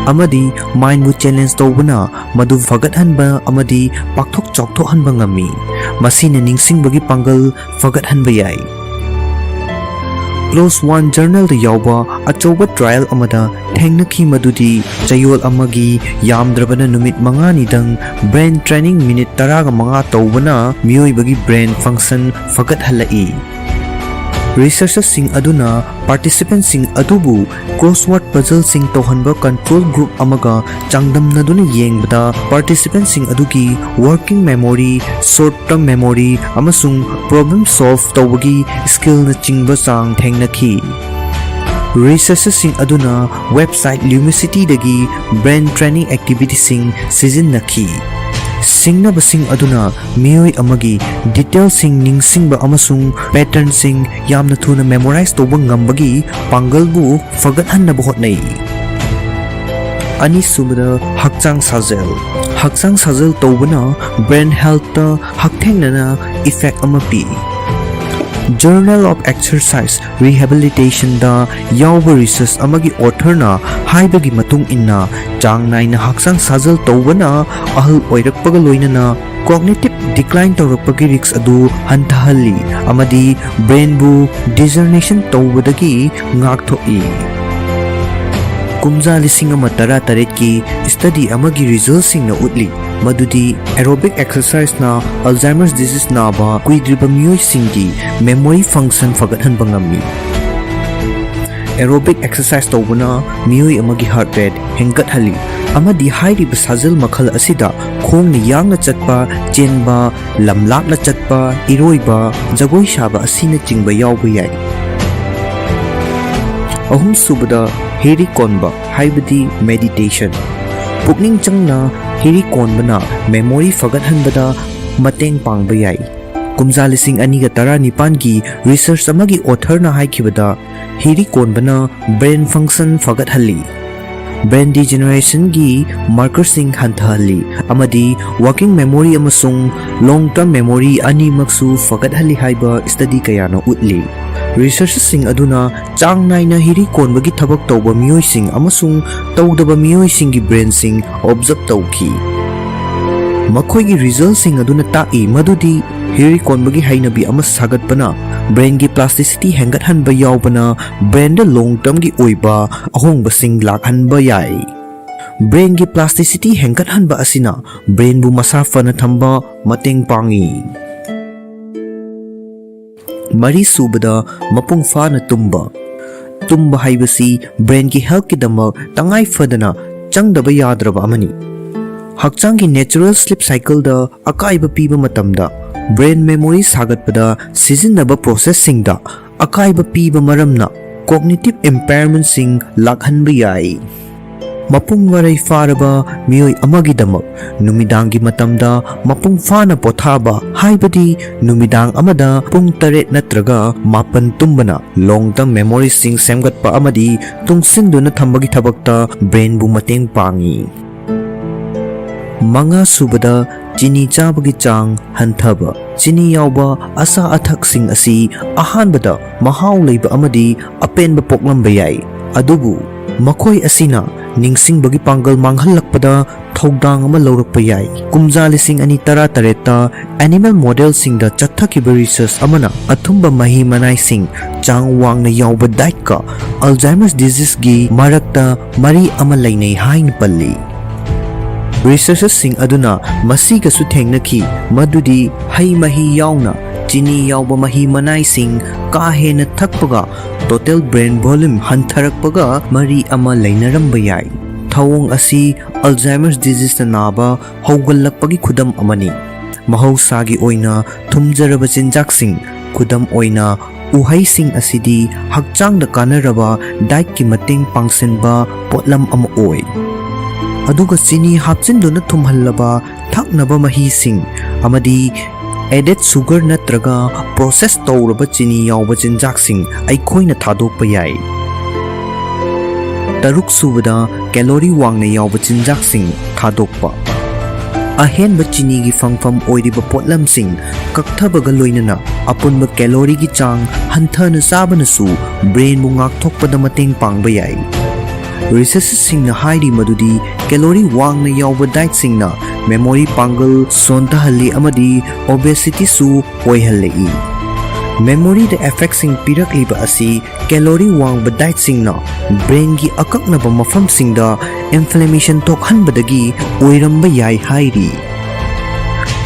ꯑꯃꯗꯤ mindꯕꯨ challenge ꯇꯧꯕꯅ ꯃꯗꯨ ꯐꯒꯠꯍꯟꯕ ꯑꯃꯗꯤ ꯄꯥꯛꯊꯣꯛ ꯆꯥꯎꯊꯣꯛꯍꯟꯕ ꯉꯝꯃꯤ꯫ ꯃꯁꯤꯅ ꯅꯤꯡꯁꯤꯡꯕꯒꯤ ꯄꯥꯡꯒꯜ ꯐꯒꯠꯍꯟꯕ ꯌꯥꯏ꯫ Close One Journalꯗ ꯌꯥꯎꯕ ꯑꯆꯧꯕ trial ꯑꯃꯗ ꯊꯦꯡꯅꯈꯤ, ꯃꯗꯨꯗꯤ ꯆꯌꯣꯜ ꯑꯃꯒꯤ ꯌꯥꯝꯗ꯭ꯔꯕꯗ ꯅꯨꯃꯤꯠ ꯃꯉꯥꯅꯤꯗꯪ brain training minute ꯇꯔꯥꯒ ꯃꯉꯥ ꯇꯧꯕꯅ ꯃꯤꯑꯣꯏꯕꯒꯤ brain function ꯐꯒꯠꯍꯜꯂꯛꯏ꯫ Researcherꯁꯤꯡ ꯑꯗꯨꯅ participantꯁꯤꯡ ꯑꯗꯨꯕꯨ crossword puzzleꯁꯤꯡ ꯇꯧꯍꯟꯕ control group ꯑꯃꯒ ꯆꯥꯡꯗꯝꯅꯗꯨꯅ ꯌꯦꯡꯕꯗ, participantꯁꯤꯡ ꯑꯗꯨꯒꯤ working memory, short term memory, ꯑꯃꯁꯨꯡ problem solve ꯇꯧꯕꯒꯤ skillꯅꯆꯤꯡꯕ ꯆꯥꯡ ꯊꯦꯡꯅꯈꯤ꯫ Researcherꯁꯤꯡ ꯑꯗꯨꯅ website Lumicityꯗꯒꯤ brain training activityꯁꯤꯡ ꯁꯤꯖꯤꯟꯅꯈꯤ꯫ ꯁꯤꯡꯅꯕꯁꯤꯡ ꯑꯗꯨꯅ ꯃꯤꯑꯣꯏ ꯑꯃꯒꯤ ꯗꯤꯇꯦꯜꯁꯤꯡ ꯅꯤꯡꯁꯤꯡꯕ ꯑꯃꯁꯨꯡ ꯄꯦꯇꯔꯟꯁꯤꯡ ꯌꯥꯝꯅ ꯊꯨꯅ ꯃꯦꯃꯣꯔꯥꯏꯖ ꯇꯧꯕ ꯉꯝꯕꯒꯤ ꯄꯥꯡꯒꯜꯕꯨ ꯐꯒꯠꯍꯟꯅꯕ ꯍꯣꯠꯅꯩ꯫ ꯑꯅꯤꯁꯨꯕꯗ, ꯍꯛꯆꯥꯡ ꯁꯥꯖꯦꯜ꯫ ꯍꯛꯆꯥꯡ ꯁꯥꯖꯦꯜ ꯇꯧꯕꯅ ꯕ꯭ꯔꯦꯟ ꯍꯦꯜꯊꯇ ꯍꯛꯊꯦꯡꯅꯅ ꯏꯐꯦꯛ ꯑꯃ ꯄꯤ꯫ Journal of Exercise Rehabilitationꯗ ꯌꯥꯎꯕ ꯔꯤꯁꯔꯆ ꯑꯃꯒꯤ ꯑꯣꯊꯔꯅ ꯍꯥꯏꯕꯒꯤ ꯃꯇꯨꯡ ꯏꯟꯅ, ꯆꯥꯡ ꯅꯥꯏꯅ ꯍꯛꯆꯥꯡ ꯁꯥꯖꯦꯜ ꯇꯧꯕꯅ ꯑꯍꯜ ꯑꯣꯏꯔꯛꯄꯒ ꯂꯣꯏꯅꯅ ꯀꯣꯒꯅꯤꯇꯤꯚ ꯗꯤꯀ꯭ꯂꯥꯏꯟ ꯇꯧꯔꯛꯄꯒꯤ ꯔꯤꯁ꯭ꯛ ꯑꯗꯨ ꯍꯟꯊꯍꯜꯂꯤ ꯑꯃꯗꯤ ꯕ꯭ꯔꯦꯟꯕꯨ ꯗꯤꯖꯔꯅꯦꯁꯟ ꯇꯧꯕꯗꯒꯤ ꯉꯥꯛꯊꯣꯛꯏ꯫ ꯀꯨꯝꯖꯥ ꯂꯤꯁꯤꯡ ꯑꯃ ꯇꯔꯥ ꯇꯔꯦꯠꯀꯤ ꯁ꯭ꯇꯗꯤ ꯑꯃꯒꯤ ꯔꯤꯖꯜꯁꯤꯡꯅ ꯎꯠꯂꯤ ꯃꯗꯨꯗꯤ ꯑꯦꯔꯣꯕꯤꯛ ꯑꯦꯛꯁꯔꯁꯥꯏꯖꯅ ꯑꯜꯖꯥꯏꯃꯔꯁ ꯗꯤꯖꯤꯖ ꯅꯥꯕ ꯀꯨꯏꯗ꯭ꯔꯤꯕ ꯃꯤꯑꯣꯏꯁꯤꯡꯒꯤ ꯃꯦꯃꯣꯔꯤ ꯐꯪꯁꯟ ꯐꯒꯠꯍꯟꯕ ꯉꯝꯃꯤ꯫ ꯑꯦꯔꯣꯕꯤꯛ ꯑꯦꯛꯁꯔꯁꯥꯏꯖ ꯇꯧꯕꯅ ꯃꯤꯑꯣꯏ ꯑꯃꯒꯤ ꯍꯥꯔꯠ ꯔꯦꯠ ꯍꯦꯟꯒꯠꯍꯜꯂꯤ ꯑꯃꯗꯤ ꯍꯥꯏꯔꯤꯕ ꯁꯥꯖꯦꯜ ꯃꯈꯜ ꯑꯁꯤꯗ ꯈꯣꯡꯅ ꯌꯥꯡꯅ ꯆꯠꯄ, ꯆꯦꯟꯕ, ꯂꯝꯂꯥꯞꯅ ꯆꯠꯄ, ꯏꯔꯣꯏꯕ, ꯖꯒꯣꯏ ꯁꯥꯕ ꯑꯁꯤꯅꯆꯤꯡꯕ ꯌꯥꯎꯕ ꯌꯥꯏ꯫ ꯑꯍꯨꯝꯁꯨꯕꯗ, ꯍꯤꯔꯤ ꯀꯣꯟꯕ ꯍꯥꯏꯕꯗꯤ ꯃꯦꯗꯤꯇꯦꯁꯟ꯫ ꯄꯨꯛꯅꯤꯡ ꯆꯪꯅ ꯍꯤꯔꯤ ꯀꯣꯟꯕꯅ ꯃꯦꯃꯣꯔꯤ ꯐꯒꯠꯍꯟꯕꯗ ꯃꯇꯦꯡ ꯄꯥꯡꯕ ꯌꯥꯏ꯫ ꯀꯨꯝꯖꯥ ꯂꯤꯁꯤꯡ ꯑꯅꯤꯒ ꯇꯔꯥꯅꯤꯄꯥꯟꯒꯤ ꯔꯤꯁꯔꯆ ꯑꯃꯒꯤ ꯑꯣꯊꯔꯅ ꯍꯥꯏꯈꯤꯕꯗ, ꯍꯤꯔꯤ ꯀꯣꯟꯕꯅ ꯕ꯭ꯔꯦꯟ ꯐꯪꯁꯟ ꯐꯒꯠꯍꯜꯂꯤ, ꯕ꯭ꯔꯦꯟ ꯗꯤꯖꯦꯅꯔꯦꯁꯟꯒꯤ ꯃꯥꯔꯀꯔꯁꯤꯡ ꯍꯟꯊꯍꯜꯂꯤ ꯑꯃꯗꯤ ꯋꯥꯔꯀꯤꯡ ꯃꯦꯃꯣꯔꯤ ꯑꯃꯁꯨꯡ ꯂꯣꯡ ꯇꯔꯝ ꯃꯦꯃꯣꯔꯤ ꯑꯅꯤꯃꯛꯁꯨ ꯐꯒꯠꯍꯜꯂꯤ ꯍꯥꯏꯕ ꯁ꯭ꯇꯗꯤ ꯀꯌꯥꯅ ꯎꯠꯂꯤ꯫ ꯔꯤꯁꯔꯆꯔꯁꯤꯡ ꯑꯗꯨꯅ ꯆꯥꯡ ꯅꯥꯏꯅ ꯍꯤꯔꯤ ꯀꯣꯟꯕꯒꯤ ꯊꯕꯛ ꯇꯧꯕ ꯃꯤꯑꯣꯏꯁꯤꯡ ꯑꯃꯁꯨꯡ ꯇꯧꯗꯕ ꯃꯤꯑꯣꯏꯁꯤꯡꯒꯤ ꯕ꯭ꯔꯦꯟꯁꯤꯡ ꯑꯣꯕꯖꯔꯕ ꯇꯧꯈꯤ꯫ ꯃꯈꯣꯏꯒꯤ ꯔꯤꯖꯜꯁꯤꯡ ꯑꯗꯨꯅ ꯇꯥꯛꯏ ꯃꯗꯨꯗꯤ ꯍꯤꯔꯤ ꯀꯣꯟꯕꯒꯤ ꯍꯩꯅꯕꯤ ꯑꯃ ꯁꯥꯒꯠꯄꯅ ꯕ꯭ꯔꯦꯟꯒꯤ ꯄ꯭ꯂꯥꯁꯇꯤꯁꯤꯇꯤ ꯍꯦꯟꯒꯠꯍꯟꯕ ꯌꯥꯎꯕꯅ ꯕ꯭ꯔꯦꯟꯗ ꯂꯣꯡ ꯇꯔꯝꯒꯤ ꯑꯣꯏꯕ ꯑꯍꯣꯡꯕꯁꯤꯡ ꯂꯥꯛꯍꯟꯕ ꯌꯥꯏ꯫ ꯕ꯭ꯔꯦꯟꯒꯤ ꯄ꯭ꯂꯥꯁꯇꯤꯁꯤꯇꯤ ꯍꯦꯟꯒꯠꯍꯟꯕ ꯑꯁꯤꯅ ꯕ꯭ꯔꯦꯟꯕꯨ ꯃꯁꯥ ꯐꯅ ꯊꯝꯕ ꯃꯇꯦꯡ ꯄꯥꯡꯏ꯫ ꯃꯔꯤꯁꯨꯕꯗ, ꯃꯄꯨꯡ ꯐꯥꯅ ꯇꯨꯝꯕ꯫ ꯇꯨꯝꯕ ꯍꯥꯏꯕꯁꯤ ꯕ꯭ꯔꯦꯟꯒꯤ ꯍꯦꯜꯊꯀꯤꯗꯃꯛ ꯇꯉꯥꯏ ꯐꯗꯅ ꯆꯪꯗꯕ ꯌꯥꯗ꯭ꯔꯕ ꯑꯃꯅꯤ꯫ ꯍꯛꯆꯥꯡꯒꯤ ꯅꯦꯆꯔꯦꯜ ꯁ꯭ꯂꯤꯞ ꯁꯥꯏꯀꯜꯗ ꯑꯀꯥꯏꯕ ꯄꯤꯕ ꯃꯇꯝꯗ ꯕ꯭ꯔꯦꯟ ꯃꯦꯃꯣꯔꯤ ꯁꯥꯒꯠꯄꯗ ꯁꯤꯖꯤꯟꯅꯕ ꯄ꯭ꯔꯣꯁꯦꯁꯁꯤꯡꯗ ꯑꯀꯥꯏꯕ ꯄꯤꯕ ꯃꯔꯝꯅ ꯀꯣꯒꯅꯤꯇꯤꯚ ꯏꯝꯄꯦꯌꯔꯃꯦꯟꯠꯁꯤꯡ ꯂꯥꯛꯍꯟꯕ ꯌꯥꯏ꯫ ꯃꯄꯨꯡ ꯃꯔꯩ ꯐꯥꯔꯕ ꯃꯤꯑꯣꯏ ꯑꯃꯒꯤꯗꯃꯛ ꯅꯨꯃꯤꯗꯥꯡꯒꯤ ꯃꯇꯝꯗ ꯃꯄꯨꯡ ꯐꯥꯅ ꯄꯣꯊꯥꯕ, ꯍꯥꯏꯕꯗꯤ ꯅꯨꯃꯤꯗꯥꯡ ꯑꯃꯗ ꯄꯨꯡ ꯇꯔꯦꯠ ꯅꯠꯇ꯭ꯔꯒ ꯃꯥꯄꯟ ꯇꯨꯝꯕꯅ long term memoryꯁꯤꯡ ꯁꯦꯝꯒꯠꯄ ꯑꯃꯗꯤ ꯇꯨꯡꯁꯤꯟꯗꯨꯅ ꯊꯝꯕꯒꯤ ꯊꯕꯛꯇ brainꯕꯨ ꯃꯇꯦꯡ ꯄꯥꯡꯏ꯫ ꯃꯉꯥ ꯁꯨꯕꯗ, ꯆꯤꯅꯤ ꯆꯥꯕꯒꯤ ꯆꯥꯡ ꯍꯟꯊꯕ꯫ ꯆꯤꯅꯤ ꯌꯥꯎꯕ ꯑꯆꯥ ꯑꯊꯛꯁꯤꯡ ꯑꯁꯤ ꯑꯍꯥꯟꯕꯗ ꯃꯍꯥꯎ ꯂꯩꯕ ꯑꯃꯗꯤ ꯑꯄꯦꯟꯕ ꯄꯣꯛꯂꯝꯕ ꯌꯥꯏ, ꯑꯗꯨꯕꯨ ꯃꯈꯣꯏ ꯑꯁꯤꯅ ꯅꯤꯡꯁꯤꯡꯕꯒꯤ ꯄꯥꯡꯒꯜ ꯃꯥꯡꯍꯜꯂꯛꯄꯗ ꯊꯧꯗꯥꯡ ꯑꯃ ꯂꯧꯔꯛꯄ ꯌꯥꯏ꯫ ꯀꯨꯝꯖꯥ ꯂꯤꯁꯤꯡ ꯑꯅꯤ ꯇꯔꯥꯇꯔꯦꯠꯇ animal modelꯁꯤꯡꯗ ꯆꯠꯊꯈꯤꯕ research ꯑꯃꯅ ꯑꯊꯨꯝꯕ ꯃꯍꯤ ꯃꯅꯥꯏꯁꯤꯡ ꯆꯥꯡ ꯋꯥꯡꯅ ꯌꯥꯎꯕ dietꯀ Alzheimer's diseaseꯒꯤ ꯃꯔꯛꯇ ꯃꯔꯤ ꯑꯃ ꯂꯩꯅꯩ ꯍꯥꯏꯅ ꯄꯜꯂꯤ꯫ Researchersꯁꯤꯡ ꯑꯗꯨꯅ ꯃꯁꯤꯒꯁꯨ ꯊꯦꯡꯅꯈꯤ ꯃꯗꯨꯗꯤ ꯍꯩ ꯃꯍꯤ ꯌꯥꯎꯅ ꯆꯤꯅꯤ ꯌꯥꯎꯕ ꯃꯍꯤ ꯃꯅꯥꯏꯁꯤꯡ ꯀꯥ ꯍꯦꯟꯅ ꯊꯛꯄꯒ total brain volume ꯍꯟꯊꯔꯛꯄꯒ ꯃꯔꯤ ꯑꯃ ꯂꯩꯅꯔꯝꯕ ꯌꯥꯏ꯫ ꯊꯧꯑꯣꯡ ꯑꯁꯤ Alzheimer's diseaseꯅ ꯅꯥꯕ ꯍꯧꯒꯠꯂꯛꯄꯒꯤ ꯈꯨꯗꯝ ꯑꯃꯅꯤ꯫ ꯃꯍꯧꯁꯥꯒꯤ ꯑꯣꯏꯅ ꯊꯨꯝꯖꯔꯕ ꯆꯤꯟꯖꯥꯛꯁꯤꯡ, ꯈꯨꯗꯝ ꯑꯣꯏꯅ ꯎꯍꯩꯁꯤꯡ, ꯑꯁꯤꯗꯤ ꯍꯛꯆꯥꯡꯗ ꯀꯥꯟꯅꯔꯕ dietꯀꯤ ꯃꯇꯦꯡ ꯄꯥꯡꯁꯤꯟꯕ ꯄꯣꯠꯂꯝ ꯑꯃ ꯑꯣꯏ꯫ ꯑꯗꯨꯒ ꯆꯤꯅꯤ ꯍꯥꯞꯆꯤꯟꯗꯨꯅ ꯊꯨꯝꯍꯜꯂꯕ ꯊꯛꯅꯕ ꯃꯍꯤꯁꯤꯡ ꯑꯃꯗꯤ added sugar ꯅꯠꯇ꯭ꯔꯒ process ꯇꯧꯔꯕ ꯆꯤꯅꯤ ꯌꯥꯎꯕ ꯆꯤꯟꯖꯥꯛꯁꯤꯡ ꯑꯩꯈꯣꯏꯅ ꯊꯥꯗꯣꯛꯄ ꯌꯥꯏ꯫ ꯇꯔꯨꯛ ꯁꯨꯕꯗ, calorie ꯋꯥꯡꯅ ꯌꯥꯎꯕ ꯆꯤꯟꯖꯥꯛꯁꯤꯡ ꯊꯥꯗꯣꯛꯄ꯫ ꯑꯍꯦꯟꯕ ꯆꯤꯅꯤꯒꯤ ꯐꯪꯐꯝ ꯑꯣꯏꯔꯤꯕ ꯄꯣꯠꯂꯝꯁꯤꯡ ꯀꯛꯊꯕꯒ ꯂꯣꯏꯅꯅ ꯑꯄꯨꯟꯕ calorie ꯒꯤ ꯆꯥꯡ ꯍꯟꯊꯅ ꯆꯥꯕꯅꯁꯨ brain ꯕꯨ ꯉꯥꯛꯊꯣꯛꯄꯗ ꯃꯇꯦꯡ ꯄꯥꯡꯕ ꯌꯥꯏ꯫ Researchers ꯁꯤꯡꯅ ꯍꯥꯏꯔꯤ ꯃꯗꯨꯗꯤ calorie ꯋꯥꯡꯅ ꯌꯥꯎꯕ diet ꯁꯤꯡꯅ memory ꯄꯥꯡꯒꯜ ꯁꯣꯟꯊꯍꯜꯂꯤ ꯑꯃꯗꯤ obesity ꯁꯨ ꯑꯣꯏꯍꯜꯂꯛꯏ꯫ Memory ꯗ effect ꯁꯤꯡ ꯄꯤꯔꯛꯂꯤꯕ ꯑꯁꯤ calorie ꯋꯥꯡꯕ diet ꯁꯤꯡꯅ brain ꯒꯤ ꯑꯀꯛꯅꯕ ꯃꯐꯝꯁꯤꯡꯗ inflammation ꯊꯣꯛꯍꯟꯕꯗꯒꯤ ꯑꯣꯏꯔꯝꯕ ꯌꯥꯏ ꯍꯥꯏꯔꯤ꯫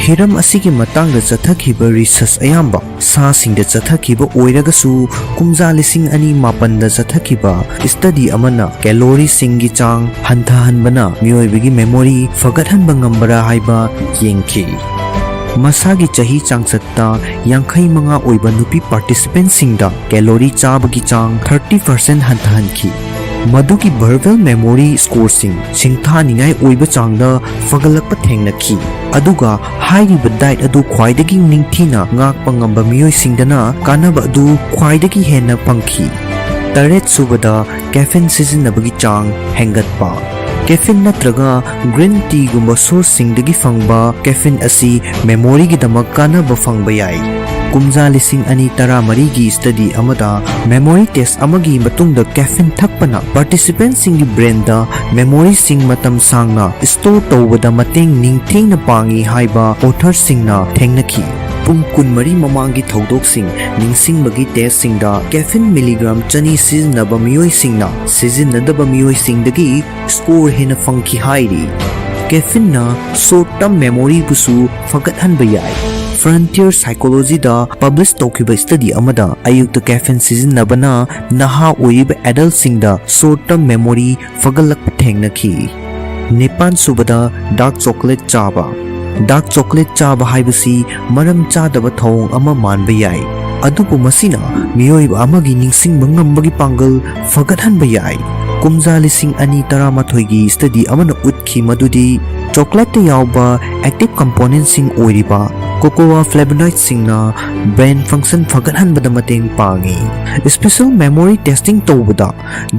ꯍꯤꯔꯝ ꯑꯁꯤꯒꯤ ꯃꯇꯥꯡꯗ ꯆꯠꯊꯈꯤꯕ research ꯑꯌꯥꯝꯕ ꯁꯥꯁꯤꯡꯗ ꯆꯠꯊꯈꯤꯕ ꯑꯣꯏꯔꯒꯁꯨ, ꯀꯨꯝꯖꯥ ꯂꯤꯁꯤꯡ ꯑꯅꯤ ꯃꯥꯄꯟꯗ ꯆꯠꯊꯈꯤꯕ study ꯑꯃꯅ calorie ꯁꯤꯡꯒꯤ ꯆꯥꯡ ꯍꯟꯊꯍꯟꯕꯅ ꯃꯤꯑꯣꯏꯕꯒꯤ memory ꯐꯒꯠꯍꯟꯕ ꯉꯝꯕꯔꯥ ꯍꯥꯏꯕ ꯌꯦꯡꯈꯤ꯫ ꯃꯁꯥꯒꯤ ꯆꯍꯤ ꯆꯥꯡꯆꯠꯇ ꯌꯥꯡꯈꯩ ꯃꯉꯥ ꯑꯣꯏꯕ ꯅꯨꯄꯤ participant ꯁꯤꯡꯗ calorie ꯆꯥꯕꯒꯤ ꯆꯥꯡ thirty percent ꯍꯟꯊꯍꯟꯈꯤ꯫ ꯃꯗꯨꯒꯤ verbal memory scoreꯁꯤꯡ ꯁꯤꯡꯊꯥꯅꯤꯡꯉꯥꯏ ꯑꯣꯏꯕ ꯆꯥꯡꯗ ꯐꯒꯠꯂꯛꯄ ꯊꯦꯡꯅꯈꯤ꯫ ꯑꯗꯨꯒ ꯍꯥꯏꯔꯤꯕ diet ꯑꯗꯨ ꯈ꯭ꯋꯥꯏꯗꯒꯤ ꯅꯤꯡꯊꯤꯅ ꯉꯥꯛꯄ ꯉꯝꯕ ꯃꯤꯑꯣꯏꯁꯤꯡꯗꯅ ꯀꯥꯟꯅꯕ ꯑꯗꯨ ꯈ꯭ꯋꯥꯏꯗꯒꯤ ꯍꯦꯟꯅ ꯐꯪꯈꯤ꯫ ꯇꯔꯦꯠ ꯁꯨꯕꯗ, caffeine ꯁꯤꯖꯤꯟꯅꯕꯒꯤ ꯆꯥꯡ ꯍꯦꯟꯒꯠꯄ꯫ Caffeine ꯅꯠꯇ꯭ꯔꯒ green teaꯒꯨꯝꯕ sourceꯁꯤꯡꯗꯒꯤ ꯐꯪꯕ caffeine ꯑꯁꯤ memoryꯒꯤꯗꯃꯛ ꯀꯥꯟꯅꯕ ꯐꯪꯕ ꯌꯥꯏ꯫ ꯀꯨꯝꯖꯥ ꯂꯤꯁꯤꯡ ꯑꯅꯤ ꯇꯔꯥꯃꯔꯤꯒꯤ study ꯑꯃꯗ memory test ꯑꯃꯒꯤ ꯃꯇꯨꯡꯗ caffeine ꯊꯛꯄꯅ participantꯁꯤꯡꯒꯤ brainꯗ memoryꯁꯤꯡ ꯃꯇꯝ ꯁꯥꯡꯅ store ꯇꯧꯕꯗ ꯃꯇꯦꯡ ꯅꯤꯡꯊꯤꯅ ꯄꯥꯡꯏ ꯍꯥꯏꯕ authorꯁꯤꯡꯅ ꯊꯦꯡꯅꯈꯤ꯫ ꯄꯨꯡ ꯀꯨꯟꯃꯔꯤ ꯃꯃꯥꯡꯒꯤ ꯊꯧꯗꯣꯛꯁꯤꯡ ꯅꯤꯡꯁꯤꯡꯕꯒꯤ testꯁꯤꯡꯗ caffeine milligram ꯆꯅꯤ ꯁꯤꯖꯤꯟꯅꯕ ꯃꯤꯑꯣꯏꯁꯤꯡꯅ ꯁꯤꯖꯤꯟꯅꯗꯕ ꯃꯤꯑꯣꯏꯁꯤꯡꯗꯒꯤ score ꯍꯦꯟꯅ ꯐꯪꯈꯤ ꯍꯥꯏꯔꯤ꯫ Caffeineꯅ short term memoryꯕꯨꯁꯨ ꯐꯒꯠꯍꯟꯕ ꯌꯥꯏ꯫ Frontier Psychologyꯗ publish ꯇꯧꯈꯤꯕ study ꯑꯃꯗ ꯑꯌꯨꯛꯇ caffeine ꯁꯤꯖꯤꯟꯅꯕꯅ ꯅꯍꯥ ꯑꯣꯏꯔꯤꯕ adultꯁꯤꯡꯗ short term memory ꯐꯒꯠꯂꯛꯄ ꯊꯦꯡꯅꯈꯤ꯫ ꯅꯤꯄꯥꯟ ꯁꯨꯕꯗ, dark chocolate ꯆꯥꯕ꯫ Dark chocolate ꯆꯥꯕ ꯍꯥꯏꯕꯁꯤ ꯃꯔꯝ ꯆꯥꯗꯕ ꯊꯧꯑꯣꯡ ꯑꯃ ꯃꯥꯟꯕ ꯌꯥꯏ, ꯑꯗꯨꯕꯨ ꯃꯁꯤꯅ ꯃꯤꯑꯣꯏꯕ ꯑꯃꯒꯤ ꯅꯤꯡꯁꯤꯡꯕ ꯉꯝꯕꯒꯤ ꯄꯥꯡꯒꯜ ꯐꯒꯠꯍꯟꯕ ꯌꯥꯏ꯫ ꯀꯨꯝꯖꯥ ꯂꯤꯁꯤꯡ ꯑꯅꯤ ꯇꯔꯥꯃꯥꯊꯣꯏꯒꯤ study ꯑꯃꯅ ꯎꯠꯈꯤ ꯃꯗꯨꯗꯤ chocolateꯇ ꯌꯥꯎꯕ active componentꯁꯤꯡ ꯑꯣꯏꯔꯤꯕ cocoa flavonoidꯁꯤꯡꯅ brain function ꯐꯒꯠꯍꯟꯕꯗ ꯃꯇꯦꯡ ꯄꯥꯡꯏ꯫ Special memory testing ꯇꯧꯕꯗ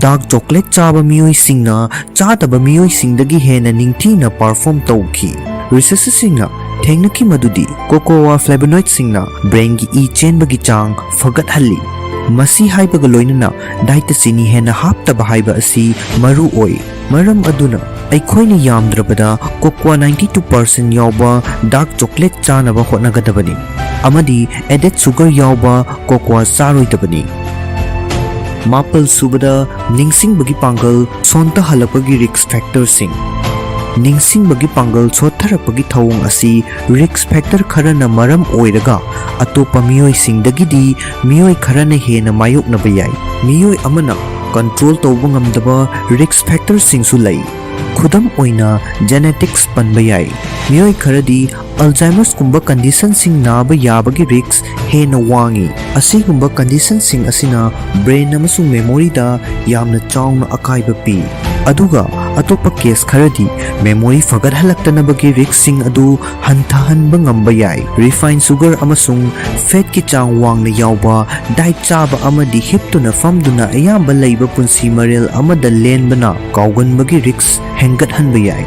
dark chocolate ꯆꯥꯕ ꯃꯤꯑꯣꯏꯁꯤꯡꯅ ꯆꯥꯗꯕ ꯃꯤꯑꯣꯏꯁꯤꯡꯗꯒꯤ ꯍꯦꯟꯅ ꯅꯤꯡꯊꯤꯅ perform ꯇꯧꯈꯤ꯫ Researcherꯁꯤꯡꯅ ꯊꯦꯡꯅꯈꯤ ꯃꯗꯨꯗꯤ cocoa flavonoidꯁꯤꯡꯅ brainꯒꯤ ꯏ ꯆꯦꯟꯕꯒꯤ ꯆꯥꯡ ꯐꯒꯠꯍꯜꯂꯤ꯫ ꯃꯁꯤ ꯍꯥꯏꯕꯒ ꯂꯣꯏꯅꯅ dietꯇ ꯆꯤꯅꯤ ꯍꯦꯟꯅ ꯍꯥꯞꯇꯕ ꯍꯥꯏꯕ ꯑꯁꯤ ꯃꯔꯨ ꯑꯣꯏ꯫ ꯃꯔꯝ ꯑꯗꯨꯅ ꯑꯩꯈꯣꯏꯅ ꯌꯥꯝꯗ꯭ꯔꯕꯗ cocoa ninety two percent ꯌꯥꯎꯕ dark chocolate ꯆꯥꯅꯕ ꯍꯣꯠꯅꯒꯗꯕꯅꯤ ꯑꯃꯗꯤ added sugar ꯌꯥꯎꯕ cocoa ꯆꯥꯔꯣꯏꯗꯕꯅꯤ꯫ ꯃꯥꯄꯜ ꯁꯨꯕꯗ, ꯅꯤꯡꯁꯤꯡꯕꯒꯤ ꯄꯥꯡꯒꯜ ꯁꯣꯟꯊꯍꯜꯂꯛꯄꯒꯤ risk factorꯁꯤꯡ꯫ ꯅꯤꯡꯁꯤꯡꯕꯒꯤ ꯄꯥꯡꯒꯜ ꯁꯣꯠꯊꯔꯛꯄꯒꯤ ꯊꯧꯑꯣꯡ ꯑꯁꯤ risk factor ꯈꯔꯅ ꯃꯔꯝ ꯑꯣꯏꯔꯒ ꯑꯇꯣꯞꯄ ꯃꯤꯑꯣꯏꯁꯤꯡꯗꯒꯤꯗꯤ ꯃꯤꯑꯣꯏ ꯈꯔꯅ ꯍꯦꯟꯅ ꯃꯥꯌꯣꯛꯅꯕ ꯌꯥꯏ꯫ ꯃꯤꯑꯣꯏ ꯑꯃꯅ control ꯇꯧꯕ ꯉꯝꯗꯕ risk factorꯁꯤꯡꯁꯨ ꯂꯩ꯫ ꯈꯨꯗꯝ ꯑꯣꯏꯅ, genetics ꯄꯟꯕ ꯌꯥꯏ꯫ ꯃꯤꯑꯣꯏ ꯈꯔꯗꯤ Alzheimerꯁꯀꯨꯝꯕ conditionꯁꯤꯡ ꯅꯥꯕ ꯌꯥꯕꯒꯤ risk ꯍꯦꯟꯅ ꯋꯥꯡꯏ꯫ ꯑꯁꯤꯒꯨꯝꯕ conditionꯁꯤꯡ ꯑꯁꯤꯅ brain ꯑꯃꯁꯨꯡ memoryꯗ ꯌꯥꯝꯅ ꯆꯥꯎꯅ ꯑꯀꯥꯏꯕ ꯄꯤ꯫ ꯑꯗꯨꯒ ꯑꯇꯣꯞꯄ case ꯈꯔꯗꯤ memory ꯐꯒꯠꯍꯜꯂꯛꯇꯅꯕꯒꯤ riskꯁꯤꯡ ꯑꯗꯨ ꯍꯟꯊꯍꯟꯕ ꯉꯝꯕ ꯌꯥꯏ꯫ Refined sugar ꯑꯃꯁꯨꯡ fatꯀꯤ ꯆꯥꯡ ꯋꯥꯡꯅ ꯌꯥꯎꯕ diet ꯆꯥꯕ ꯑꯃꯗꯤ ꯍꯤꯞꯇꯨꯅ ꯐꯝꯗꯨꯅ ꯑꯌꯥꯝꯕ ꯂꯩꯕ ꯄꯨꯟꯁꯤ ꯃꯔꯦꯜ ꯑꯃꯗ ꯂꯦꯟꯕꯅ ꯀꯥꯎꯒꯟꯕꯒꯤ risk ꯍꯦꯟꯒꯠꯍꯟꯕ ꯌꯥꯏ꯫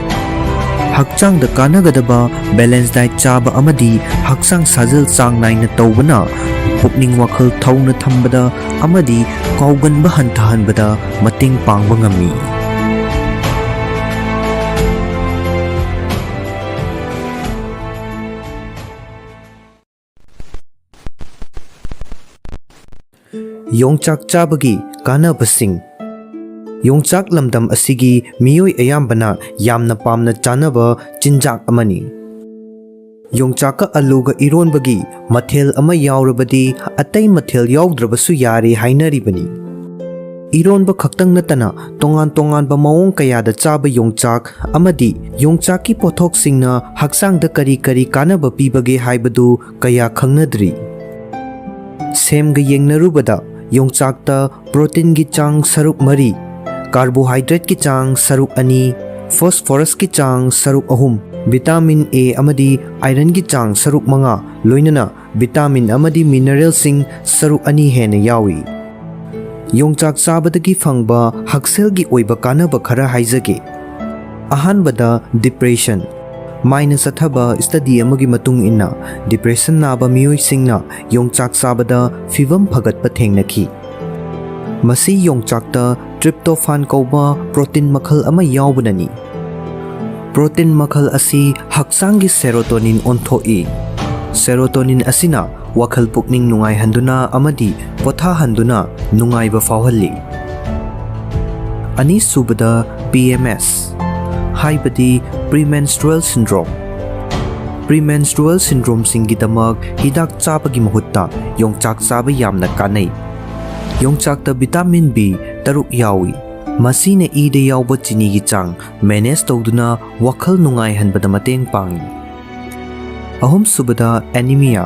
ꯍꯛꯆꯥꯡꯗ ꯀꯥꯟꯅꯒꯗꯕ balance diet ꯆꯥꯕ ꯑꯃꯗꯤ ꯍꯛꯆꯥꯡ ꯁꯥꯖꯦꯜ ꯆꯥꯡ ꯅꯥꯏꯅ ꯇꯧꯕꯅ ꯄꯨꯛꯅꯤꯡ ꯋꯥꯈꯜ ꯊꯧꯅ ꯊꯝꯕꯗ ꯑꯃꯗꯤ ꯀꯥꯎꯒꯟꯕ ꯍꯟꯊꯍꯟꯕꯗ ꯃꯇꯦꯡ ꯄꯥꯡꯕ ꯉꯝꯃꯤ꯫ ꯌꯣꯡꯆꯥꯛ ꯆꯥꯕꯒꯤ ꯀꯥꯟꯅꯕꯁꯤꯡ꯫ ꯌꯣꯡꯆꯥꯛ ꯂꯝꯗꯝ ꯑꯁꯤꯒꯤ ꯃꯤꯑꯣꯏ ꯑꯌꯥꯝꯕꯅ ꯌꯥꯝꯅ ꯄꯥꯝꯅ ꯆꯥꯅꯕ ꯆꯤꯟꯖꯥꯛ ꯑꯃꯅꯤ꯫ ꯌꯣꯡꯆꯥꯛꯀ ꯑꯂꯨꯒ ꯏꯔꯣꯟꯕꯒꯤ ꯃꯊꯦꯜ ꯑꯃ ꯌꯥꯎꯔꯕꯗꯤ ꯑꯇꯩ ꯃꯊꯦꯜ ꯌꯥꯎꯗ꯭ꯔꯕꯁꯨ ꯌꯥꯔꯦ ꯍꯥꯏꯅꯔꯤꯕꯅꯤ꯫ ꯏꯔꯣꯟꯕ ꯈꯛꯇꯪ ꯅꯠꯇꯅ ꯇꯣꯉꯥꯟ ꯇꯣꯉꯥꯟꯕ ꯃꯑꯣꯡ ꯀꯌꯥꯗ ꯆꯥꯕ ꯌꯣꯡꯆꯥꯛ ꯑꯃꯗꯤ ꯌꯣꯡꯆꯥꯛꯀꯤ ꯄꯣꯠꯊꯣꯛꯁꯤꯡꯅ ꯍꯛꯆꯥꯡꯗ ꯀꯔꯤ ꯀꯔꯤ ꯀꯥꯟꯅꯕ ꯄꯤꯕꯒꯦ ꯍꯥꯏꯕꯗꯨ ꯀꯌꯥ ꯈꯪꯅꯗ꯭ꯔꯤ꯫ ꯁꯦꯝꯒ ꯌꯦꯡꯅꯔꯨꯕꯗ ꯌꯣꯡꯆꯥꯛꯇ proteinꯒꯤ ꯆꯥꯡ ꯁꯔꯨꯛ ꯃꯔꯤ, carbohydrateꯀꯤ ꯆꯥꯡ ꯁꯔꯨꯛ ꯑꯅꯤ, phosphorusꯀꯤ ꯆꯥꯡ ꯁꯔꯨꯛ ꯑꯍꯨꯝ, vitamin A ꯑꯃꯗꯤ ironꯒꯤ ꯆꯥꯡ ꯁꯔꯨꯛ ꯃꯉꯥ, ꯂꯣꯏꯅꯅ vitamin ꯑꯃꯗꯤ mineralꯁꯤꯡ ꯁꯔꯨꯛ ꯑꯅꯤ ꯍꯦꯟꯅ ꯌꯥꯎꯏ꯫ ꯌꯣꯡꯆꯥꯛ ꯆꯥꯕꯗꯒꯤ ꯐꯪꯕ ꯍꯛꯁꯦꯜꯒꯤ ꯑꯣꯏꯕ ꯀꯥꯟꯅꯕ ꯈꯔ ꯍꯥꯏꯖꯒꯦ꯫ ꯑꯍꯥꯟꯕꯗ, depression꯫ ꯃꯥꯏꯅ ꯆꯠꯊꯕ study ꯑꯃꯒꯤ ꯃꯇꯨꯡ ꯏꯟꯅ, depression ꯅꯥꯕ ꯃꯤꯑꯣꯏꯁꯤꯡꯅ ꯌꯣꯡꯆꯥꯛ ꯆꯥꯕꯗ ꯐꯤꯚꯝ ꯐꯒꯠꯄ ꯊꯦꯡꯅꯈꯤ꯫ ꯃꯁꯤ ꯌꯣꯡꯆꯥꯛꯇ tryptophan ꯀꯧꯕ protein ꯃꯈꯜ ꯑꯃ ꯌꯥꯎꯕꯅꯅꯤ꯫ Protein ꯃꯈꯜ ꯑꯁꯤ ꯍꯛꯆꯥꯡꯒꯤ serotonin ꯑꯣꯟꯊꯣꯛꯏ꯫ Serotonin ꯑꯁꯤꯅ ꯋꯥꯈꯜ ꯄꯨꯛꯅꯤꯡ ꯅꯨꯡꯉꯥꯏꯍꯟꯗꯨꯅ ꯑꯃꯗꯤ ꯄꯣꯊꯥꯍꯟꯗꯨꯅ ꯅꯨꯡꯉꯥꯏꯕ ꯐꯥꯎꯍꯜꯂꯤ꯫ ꯑꯅꯤꯁꯨꯕꯗ, P M S, ꯍꯥꯏꯕꯗꯤ premenstrual syndrome꯫ Premenstrual syndromeꯁꯤꯡꯒꯤꯗꯃꯛ ꯍꯤꯗꯥꯛ ꯆꯥꯕꯒꯤ ꯃꯍꯨꯠꯇ ꯌꯣꯡꯆꯥꯛ ꯆꯥꯕ ꯌꯥꯝꯅ ꯀꯥꯟꯅꯩ꯫ ꯌꯣꯡꯆꯥꯛꯇ vitamin B ꯇꯔꯨꯛ ꯌꯥꯎꯏ꯫ ꯃꯁꯤꯅ ꯏꯗ ꯌꯥꯎꯕ ꯆꯤꯅꯤꯒꯤ ꯆꯥꯡ ꯃꯦꯅꯦꯖ ꯇꯧꯗꯨꯅ ꯋꯥꯈꯜ ꯅꯨꯡꯉꯥꯏꯍꯟꯕꯗ ꯃꯇꯦꯡ ꯄꯥꯡꯏ꯫ ꯑꯍꯨꯝꯁꯨꯕꯗ, ꯑꯦꯅꯤꯃꯤꯌꯥ꯫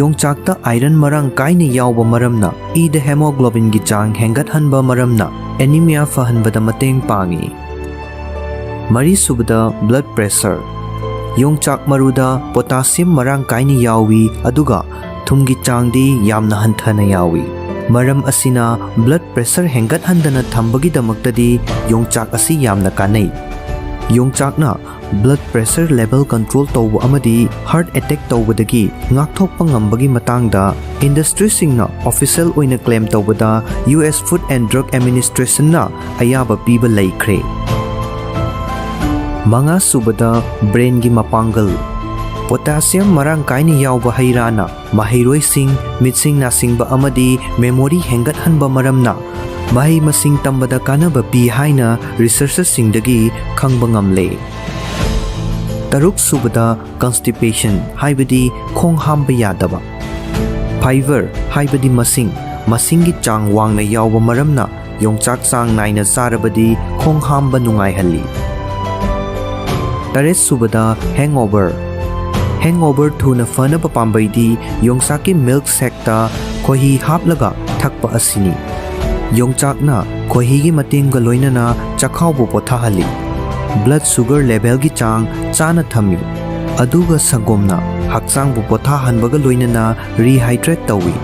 ꯌꯣꯡꯆꯥꯛꯇ ꯑꯥꯏꯔꯟ ꯃꯔꯥꯡ ꯀꯥꯏꯅ ꯌꯥꯎꯕ ꯃꯔꯝꯅ ꯏꯗ ꯍꯦꯃꯣꯒ꯭ꯂꯣꯕꯤꯟꯒꯤ ꯆꯥꯡ ꯍꯦꯟꯒꯠꯍꯟꯕ ꯃꯔꯝꯅ ꯑꯦꯅꯤꯃꯤꯌꯥ ꯐꯍꯟꯕꯗ ꯃꯇꯦꯡ ꯄꯥꯡꯏ꯫ ꯃꯔꯤꯁꯨꯕꯗ, ꯕ꯭ꯂꯗ ꯄ꯭ꯔꯦꯁꯔ꯫ ꯌꯣꯡꯆꯥꯛ ꯃꯔꯨꯗ ꯄꯣꯇꯥꯁꯤꯌꯝ ꯃꯔꯥꯡ ꯀꯥꯏꯅ ꯌꯥꯎꯏ, ꯑꯗꯨꯒ ꯊꯨꯝꯒꯤ ꯆꯥꯡꯗꯤ ꯌꯥꯝꯅ ꯍꯟꯊꯅ ꯌꯥꯎꯏ꯫ ꯃꯔꯝ ꯑꯁꯤꯅ ꯕ꯭ꯂꯗ ꯄ꯭ꯔꯦꯁꯔ ꯍꯦꯟꯒꯠꯍꯟꯗꯅ ꯊꯝꯕꯒꯤꯗꯃꯛꯇꯗꯤ ꯌꯣꯡꯆꯥꯛ ꯑꯁꯤ ꯌꯥꯝꯅ ꯀꯥꯟꯅꯩ꯫ ꯌꯣꯡꯆꯥꯛꯅ ꯕ꯭ꯂꯗ ꯄ꯭ꯔꯦꯁꯔ ꯂꯦꯚꯦꯜ ꯀꯟꯇ꯭ꯔꯣꯜ ꯇꯧꯕ ꯑꯃꯗꯤ ꯍꯥꯔꯠ ꯑꯦꯇꯦꯛ ꯇꯧꯕꯗꯒꯤ ꯉꯥꯛꯊꯣꯛꯄ ꯉꯝꯕꯒꯤ ꯃꯇꯥꯡꯗ ꯏꯟꯗꯁꯇ꯭ꯔꯤꯁꯤꯡꯅ ꯑꯣꯐꯤꯁꯤꯌꯦꯜ ꯑꯣꯏꯅ ꯀ꯭ꯂꯦꯝ ꯇꯧꯕꯗ U S food and drug ꯑꯦꯗꯃꯤꯅꯤꯁꯇ꯭ꯔꯦꯁꯟꯅ ꯑꯌꯥꯕ ꯄꯤꯕ ꯂꯩꯈ꯭ꯔꯦ꯫ ꯃꯉꯥꯁꯨꯕꯗ, ꯕ꯭ꯔꯦꯟꯒꯤ ꯃꯄꯥꯡꯒꯜ꯫ ꯄꯣꯇꯥꯁꯤꯌꯝ ꯃꯔꯥꯡ ꯀꯥꯏꯅ ꯌꯥꯎꯕ ꯍꯩ ꯔꯥꯅ ꯃꯍꯩꯔꯣꯏꯁꯤꯡ, ꯃꯤꯠꯁꯤꯡ ꯅꯥꯁꯤꯡꯕ ꯑꯃꯗꯤ ꯃꯦꯃꯣꯔꯤ ꯍꯦꯟꯒꯠꯍꯟꯕ ꯃꯔꯝꯅ ꯃꯍꯩ ꯃꯁꯤꯡ ꯇꯝꯕꯗ ꯀꯥꯟꯅꯕ ꯄꯤ ꯍꯥꯏꯅ ꯔꯤꯁꯔꯆꯔꯁꯤꯡꯗꯒꯤ ꯈꯪꯕ ꯉꯝꯂꯦ꯫ ꯇꯔꯨꯛꯁꯨꯕꯗ, ꯀꯟꯁꯇꯤꯄꯦꯁꯟ, ꯍꯥꯏꯕꯗꯤ ꯈꯣꯡ ꯍꯥꯝꯕ ꯌꯥꯗꯕ꯫ ꯐꯥꯏꯕꯔ, ꯍꯥꯏꯕꯗꯤ ꯃꯁꯤꯡ, ꯃꯁꯤꯡꯒꯤ ꯆꯥꯡ ꯋꯥꯡꯅ ꯌꯥꯎꯕ ꯃꯔꯝꯅ ꯌꯣꯡꯆꯥꯛ ꯆꯥꯡ ꯅꯥꯏꯅ ꯆꯥꯔꯕꯗꯤ ꯈꯣꯡ ꯍꯥꯝꯕ ꯅꯨꯡꯉꯥꯏꯍꯜꯂꯤ꯫ ꯇꯔꯦꯠꯁꯨꯕꯗ, ꯍꯦꯡꯑꯣꯚꯔ꯫ ꯍꯦꯡꯑꯣꯚꯔ ꯊꯨꯅ ꯐꯅꯕ ꯄꯥꯝꯕꯩꯗꯤ ꯌꯣꯡꯆꯥꯛꯀꯤ ꯃꯤꯜꯛ ꯁꯦꯛꯇ ꯈꯣꯏꯍꯤ ꯍꯥꯞꯂꯒ ꯊꯛꯄ ꯑꯁꯤꯅꯤ꯫ ꯌꯣꯡꯆꯥꯛꯅ ꯈꯣꯏꯍꯤꯒꯤ ꯃꯇꯦꯡꯒ ꯂꯣꯏꯅꯅ ꯆꯈꯥꯎꯕꯨ ꯄꯣꯊꯥꯍꯜꯂꯤ꯫ ꯕ꯭ꯂꯗ ꯁꯨꯒꯔ ꯂꯦꯚꯦꯜꯒꯤ ꯆꯥꯡ ꯆꯥꯅ ꯊꯝꯃꯤ꯫ ꯑꯗꯨꯒ ꯁꯪꯒꯣꯝꯅ ꯍꯛꯆꯥꯡꯕꯨ ꯄꯣꯊꯥꯍꯟꯕꯒ ꯂꯣꯏꯅꯅ ꯔꯤꯍꯥꯏꯗ꯭ꯔꯦꯠ ꯇꯧꯏ꯫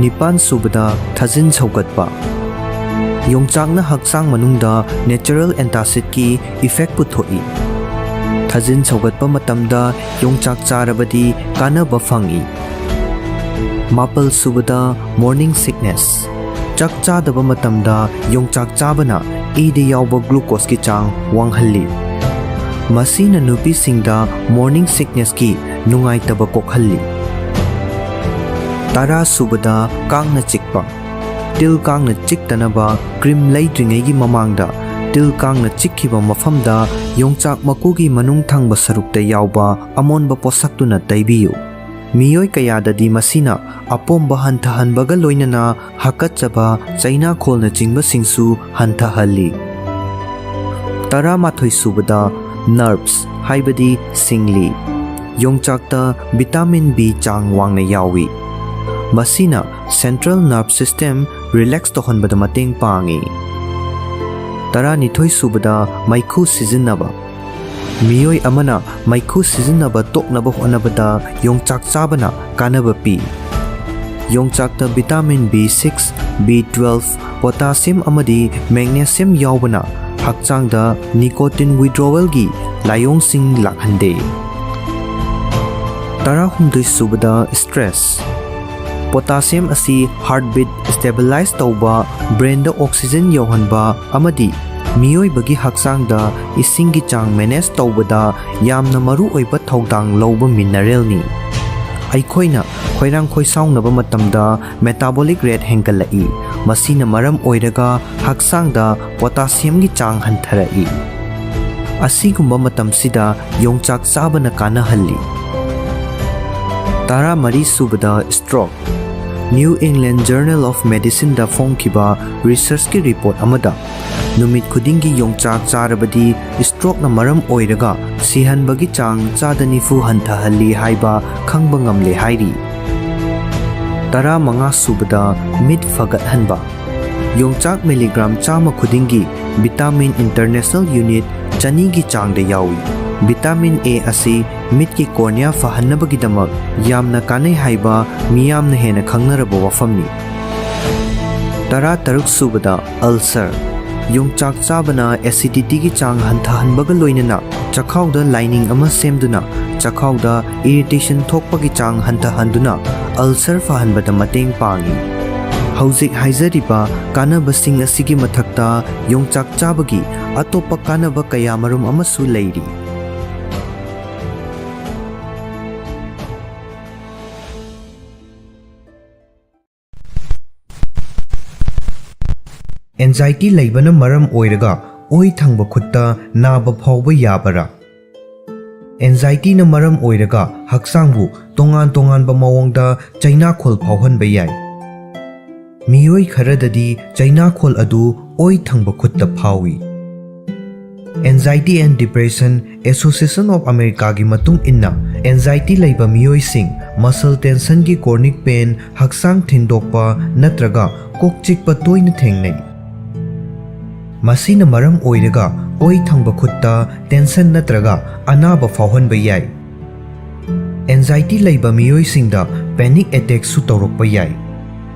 ꯅꯤꯄꯥꯟꯁꯨꯕꯗ, ꯊꯥꯖꯤꯟ ꯁꯧꯒꯠꯄ꯫ ꯌꯣꯡꯆꯥꯛꯅ ꯍꯛꯆꯥꯡ ꯃꯅꯨꯡꯗ ꯅꯦꯆꯔꯦꯜ ꯑꯦꯟꯇꯥꯁꯤꯠꯀꯤ ꯏꯐꯦꯛ ꯄꯨꯊꯣꯛꯏ꯫ ꯊꯥꯖꯤꯟ ꯁꯧꯒꯠꯄ ꯃꯇꯝꯗ ꯌꯣꯡꯆꯥꯛ ꯆꯥꯔꯕꯗꯤ ꯀꯥꯟꯅꯕ ꯐꯪꯏ꯫ ꯃꯥꯄꯜꯁꯨꯕꯗ, ꯃꯣꯔꯅꯤꯡ ꯁꯤꯛꯅꯦꯁ꯫ ꯆꯥꯛ ꯆꯥꯗꯕ ꯃꯇꯝꯗ ꯌꯣꯡꯆꯥꯛ ꯆꯥꯕꯅ ꯏꯗ ꯌꯥꯎꯕ ꯒ꯭ꯂꯨꯀꯣꯁꯀꯤ ꯆꯥꯡ ꯋꯥꯡꯍꯜꯂꯤ꯫ ꯃꯁꯤꯅ ꯅꯨꯄꯤꯁꯤꯡꯗ ꯃꯣꯔꯅꯤꯡ ꯁꯤꯛꯅꯦꯁꯀꯤ ꯅꯨꯡꯉꯥꯏꯇꯕ ꯀꯣꯛꯍꯜꯂꯤ꯫ ꯇꯔꯥꯁꯨꯕꯗ, ꯀꯥꯡꯅ ꯆꯤꯛꯄ꯫ ꯇꯤꯜ ꯀꯥꯡꯅ ꯆꯤꯛꯇꯅꯕ ꯀ꯭ꯔꯤꯝ ꯂꯩꯗ꯭ꯔꯤꯉꯩꯒꯤ ꯃꯃꯥꯡꯗ ꯇꯤꯜ ꯀꯥꯡꯅ ꯆꯤꯛꯈꯤꯕ ꯃꯐꯝꯗ ꯌꯣꯡꯆꯥꯛ ꯃꯀꯨꯒꯤ ꯃꯅꯨꯡ ꯊꯪꯕ ꯁꯔꯨꯛꯇ ꯌꯥꯎꯕ ꯑꯃꯣꯟꯕ ꯄꯣꯠꯁꯛꯇꯨꯅ ꯇꯩꯕꯤꯌꯨ꯫ ꯃꯤꯑꯣꯏ ꯀꯌꯥꯗꯗꯤ ꯃꯁꯤꯅ ꯑꯄꯣꯝꯕ ꯍꯟꯊꯍꯟꯕꯒ ꯂꯣꯏꯅꯅ ꯍꯥꯀꯠꯆꯕ, ꯆꯩꯅꯥꯈꯣꯜꯅꯆꯤꯡꯕꯁꯤꯡꯁꯨ ꯍꯟꯊꯍꯜꯂꯤ꯫ ꯇꯔꯥꯃꯥꯊꯣꯏ ꯁꯨꯕꯗ, ꯅꯔꯚꯁ ꯍꯥꯏꯕꯗꯤ ꯁꯤꯡꯂꯤ꯫ ꯌꯣꯡꯆꯥꯛꯇ ꯚꯤꯇꯥꯃꯤꯟ ꯕꯤ ꯆꯥꯡ ꯋꯥꯡꯅ ꯌꯥꯎꯏ꯫ ꯃꯁꯤꯅ ꯁꯦꯟꯇ꯭ꯔꯦꯜ ꯅꯔꯚ ꯁꯤꯁꯇꯦꯝ ꯔꯤꯂꯦꯛꯁ ꯇꯧꯍꯟꯕꯗ ꯃꯇꯦꯡ ꯄꯥꯡꯏ꯫ ꯇꯔꯥꯅꯤꯊꯣꯏ ꯁꯨꯕꯗ, ꯃꯩꯈꯨ ꯁꯤꯖꯤꯟꯅꯕ꯫ ꯃꯤꯑꯣꯏ ꯑꯃꯅ ꯃꯩꯈꯨ ꯁꯤꯖꯤꯟꯅꯕ ꯇꯣꯛꯅꯕ ꯍꯣꯠꯅꯕꯗ ꯌꯣꯡꯆꯥꯛ ꯆꯥꯕꯅ ꯀꯥꯟꯅꯕ ꯄꯤ꯫ ꯌꯣꯡꯆꯥꯛꯇ vitamin B six, B twelve, potassium ꯑꯃꯗꯤ ꯃꯦꯒꯅꯦꯁꯤꯌꯝ ꯌꯥꯎꯕꯅ ꯍꯛꯆꯥꯡꯗ nicotine withdrawalꯒꯤ ꯂꯥꯏꯑꯣꯡꯁꯤꯡ ꯂꯥꯛꯍꯟꯗꯦ꯫ ꯇꯔꯥꯍꯨꯝꯗꯣꯏ ꯁꯨꯕꯗ, ꯁ꯭ꯇ꯭ꯔꯦꯁ꯫ ꯄꯣꯇꯥꯁꯤꯌꯝ ꯑꯁꯤ ꯍꯥꯔꯠꯕꯤꯠ ꯁ꯭ꯇꯦꯕꯤꯂꯥꯏꯖ ꯇꯧꯕ, ꯕ꯭ꯔꯦꯟꯗ ꯑꯣꯛꯁꯤꯖꯦꯟ ꯌꯧꯍꯟꯕ ꯑꯃꯗꯤ ꯃꯤꯑꯣꯏꯕꯒꯤ ꯍꯛꯆꯥꯡꯗ ꯏꯁꯤꯡꯒꯤ ꯆꯥꯡ ꯃꯦꯅꯦꯖ ꯇꯧꯕꯗ ꯌꯥꯝꯅ ꯃꯔꯨꯑꯣꯏꯕ ꯊꯧꯗꯥꯡ ꯂꯧꯕ ꯃꯤꯅꯔꯦꯜꯅꯤ꯫ ꯑꯩꯈꯣꯏꯅ ꯈꯣꯏꯔꯥꯡ ꯈꯣꯏꯁꯥꯎꯅꯕ ꯃꯇꯝꯗ ꯃꯦꯇꯥꯕꯣꯂꯤꯛ ꯔꯦꯠ ꯍꯦꯟꯒꯠꯂꯛꯏ, ꯃꯁꯤꯅ ꯃꯔꯝ ꯑꯣꯏꯔꯒ ꯍꯛꯆꯥꯡꯗ ꯄꯣꯇꯥꯁꯤꯌꯝꯒꯤ ꯆꯥꯡ ꯍꯟꯊꯔꯛꯏ꯫ ꯑꯁꯤꯒꯨꯝꯕ ꯃꯇꯝꯁꯤꯗ ꯌꯣꯡꯆꯥꯛ ꯆꯥꯕꯅ ꯀꯥꯟꯅꯍꯜꯂꯤ꯫ ꯇꯔꯥꯃꯔꯤ ꯁꯨꯕꯗ, stroke. New England Journal of Medicineꯗ ꯐꯣꯡꯈꯤꯕ ꯔꯤꯁꯔꯆꯀꯤ ꯔꯤꯄꯣꯔꯠ ꯑꯃꯗ ꯅꯨꯃꯤꯠ ꯈꯨꯗꯤꯡꯒꯤ ꯌꯣꯡꯆꯥꯛ ꯆꯥꯔꯕꯗꯤ ꯁ꯭ꯇ꯭ꯔꯣꯛꯅ ꯃꯔꯝ ꯑꯣꯏꯔꯒ ꯁꯤꯍꯟꯕꯒꯤ ꯆꯥꯡ ꯆꯥꯗ ꯅꯤꯐꯨ ꯍꯟꯊꯍꯜꯂꯤ ꯍꯥꯏꯕ ꯈꯪꯕ ꯉꯝꯂꯦ ꯍꯥꯏꯔꯤ꯫ ꯇꯔꯥꯃꯉꯥ ꯁꯨꯕꯗ, ꯃꯤꯠ ꯐꯒꯠꯍꯟꯕ꯫ ꯌꯣꯡꯆꯥꯛ ꯃꯤꯂꯤꯒ꯭ꯔꯥꯝ ꯆꯥꯝꯃ ꯈꯨꯗꯤꯡꯒꯤ ꯚꯤꯇꯥꯃꯤꯟ ꯏꯟꯇꯔꯅꯦꯁꯅꯦꯜ ꯌꯨꯅꯤꯠ ꯆꯅꯤꯒꯤ ꯆꯥꯡꯗ ꯌꯥꯎꯏ꯫ ꯚꯤꯇꯥꯃꯤꯟ ꯑꯦ ꯑꯁꯤ ꯃꯤꯠꯀꯤ ꯀꯣꯔꯅꯤꯌꯥ ꯐꯍꯟꯅꯕꯒꯤꯗꯃꯛ ꯌꯥꯝꯅ ꯀꯥꯟꯅꯩ ꯍꯥꯏꯕ ꯃꯤꯌꯥꯝꯅ ꯍꯦꯟꯅ ꯈꯪꯅꯔꯕ ꯋꯥꯐꯝꯅꯤ꯫ ꯇꯔꯥꯇꯔꯨꯛ ꯁꯨꯕꯗ, ꯑꯜꯁꯔ꯫ ꯌꯣꯡꯆꯥꯛ ꯆꯥꯕꯅ ꯑꯦꯁꯤꯗꯤꯇꯤꯒꯤ ꯆꯥꯡ ꯍꯟꯊꯍꯟꯕꯒ ꯂꯣꯏꯅꯅ ꯆꯈꯥꯎꯗ ꯂꯥꯏꯅꯤꯡ ꯑꯃ ꯁꯦꯝꯗꯨꯅ ꯆꯈꯥꯎꯗ ꯏꯔꯤꯇꯦꯁꯟ ꯊꯣꯛꯄꯒꯤ ꯆꯥꯡ ꯍꯟꯊꯍꯟꯗꯨꯅ ꯑꯜꯁꯔ ꯐꯍꯟꯕꯗ ꯃꯇꯦꯡ ꯄꯥꯡꯏ꯫ ꯍꯧꯖꯤꯛ ꯍꯥꯏꯖꯔꯤꯕ ꯀꯥꯟꯅꯕꯁꯤꯡ ꯑꯁꯤꯒꯤ ꯃꯊꯛꯇ ꯌꯣꯡꯆꯥꯛ ꯆꯥꯕꯒꯤ ꯑꯇꯣꯞꯄ ꯀꯥꯟꯅꯕ ꯀꯌꯥ ꯃꯔꯨꯝ ꯑꯃꯁꯨ ꯂꯩꯔꯤ꯫ ꯑꯦꯟꯖꯥꯏꯇꯤ ꯂꯩꯕꯅ ꯃꯔꯝ ꯑꯣꯏꯔꯒ ꯑꯣꯏ ꯊꯪꯕ ꯈꯨꯠꯇ ꯅꯥꯕ ꯐꯥꯎꯕ ꯌꯥꯕꯔꯥ? ꯑꯦꯟꯖꯥꯏꯇꯤꯅ ꯃꯔꯝ ꯑꯣꯏꯔꯒ ꯍꯛꯆꯥꯡꯕꯨ ꯇꯣꯉꯥꯟ ꯇꯣꯉꯥꯟꯕ ꯃꯑꯣꯡꯗ ꯆꯩꯅꯥꯈꯣꯜ ꯐꯥꯎꯍꯟꯕ ꯌꯥꯏ꯫ ꯃꯤꯑꯣꯏ ꯈꯔꯗꯗꯤ ꯆꯩꯅꯥꯈꯣꯜ ꯑꯗꯨ ꯑꯣꯏ ꯊꯪꯕ ꯈꯨꯠꯇ ꯐꯥꯎꯏ꯫ Anxiety and Depression Association of Americaꯒꯤ ꯃꯇꯨꯡ ꯏꯟꯅ, ꯑꯦꯟꯖꯥꯏꯇꯤ ꯂꯩꯕ ꯃꯤꯑꯣꯏꯁꯤꯡ muscle tensionꯒꯤ chronic pain, ꯍꯛꯆꯥꯡ ꯊꯤꯟꯗꯣꯛꯄ ꯅꯠꯇ꯭ꯔꯒ ꯀꯣꯛ ꯆꯤꯛꯄ ꯇꯣꯏꯅ ꯊꯦꯡꯅꯩ꯫ ꯃꯁꯤꯅ ꯃꯔꯝ ꯑꯣꯏꯔꯒ ꯑꯣꯏ ꯊꯪꯕ ꯈꯨꯠꯇ tension ꯅꯠꯇ꯭ꯔꯒ ꯑꯅꯥꯕ ꯐꯥꯎꯍꯟꯕ ꯌꯥꯏ꯫ ꯑꯦꯟꯖꯥꯏꯇꯤ ꯂꯩꯕ ꯃꯤꯑꯣꯏꯁꯤꯡꯗ panic attackꯁꯨ ꯇꯧꯔꯛꯄ ꯌꯥꯏ꯫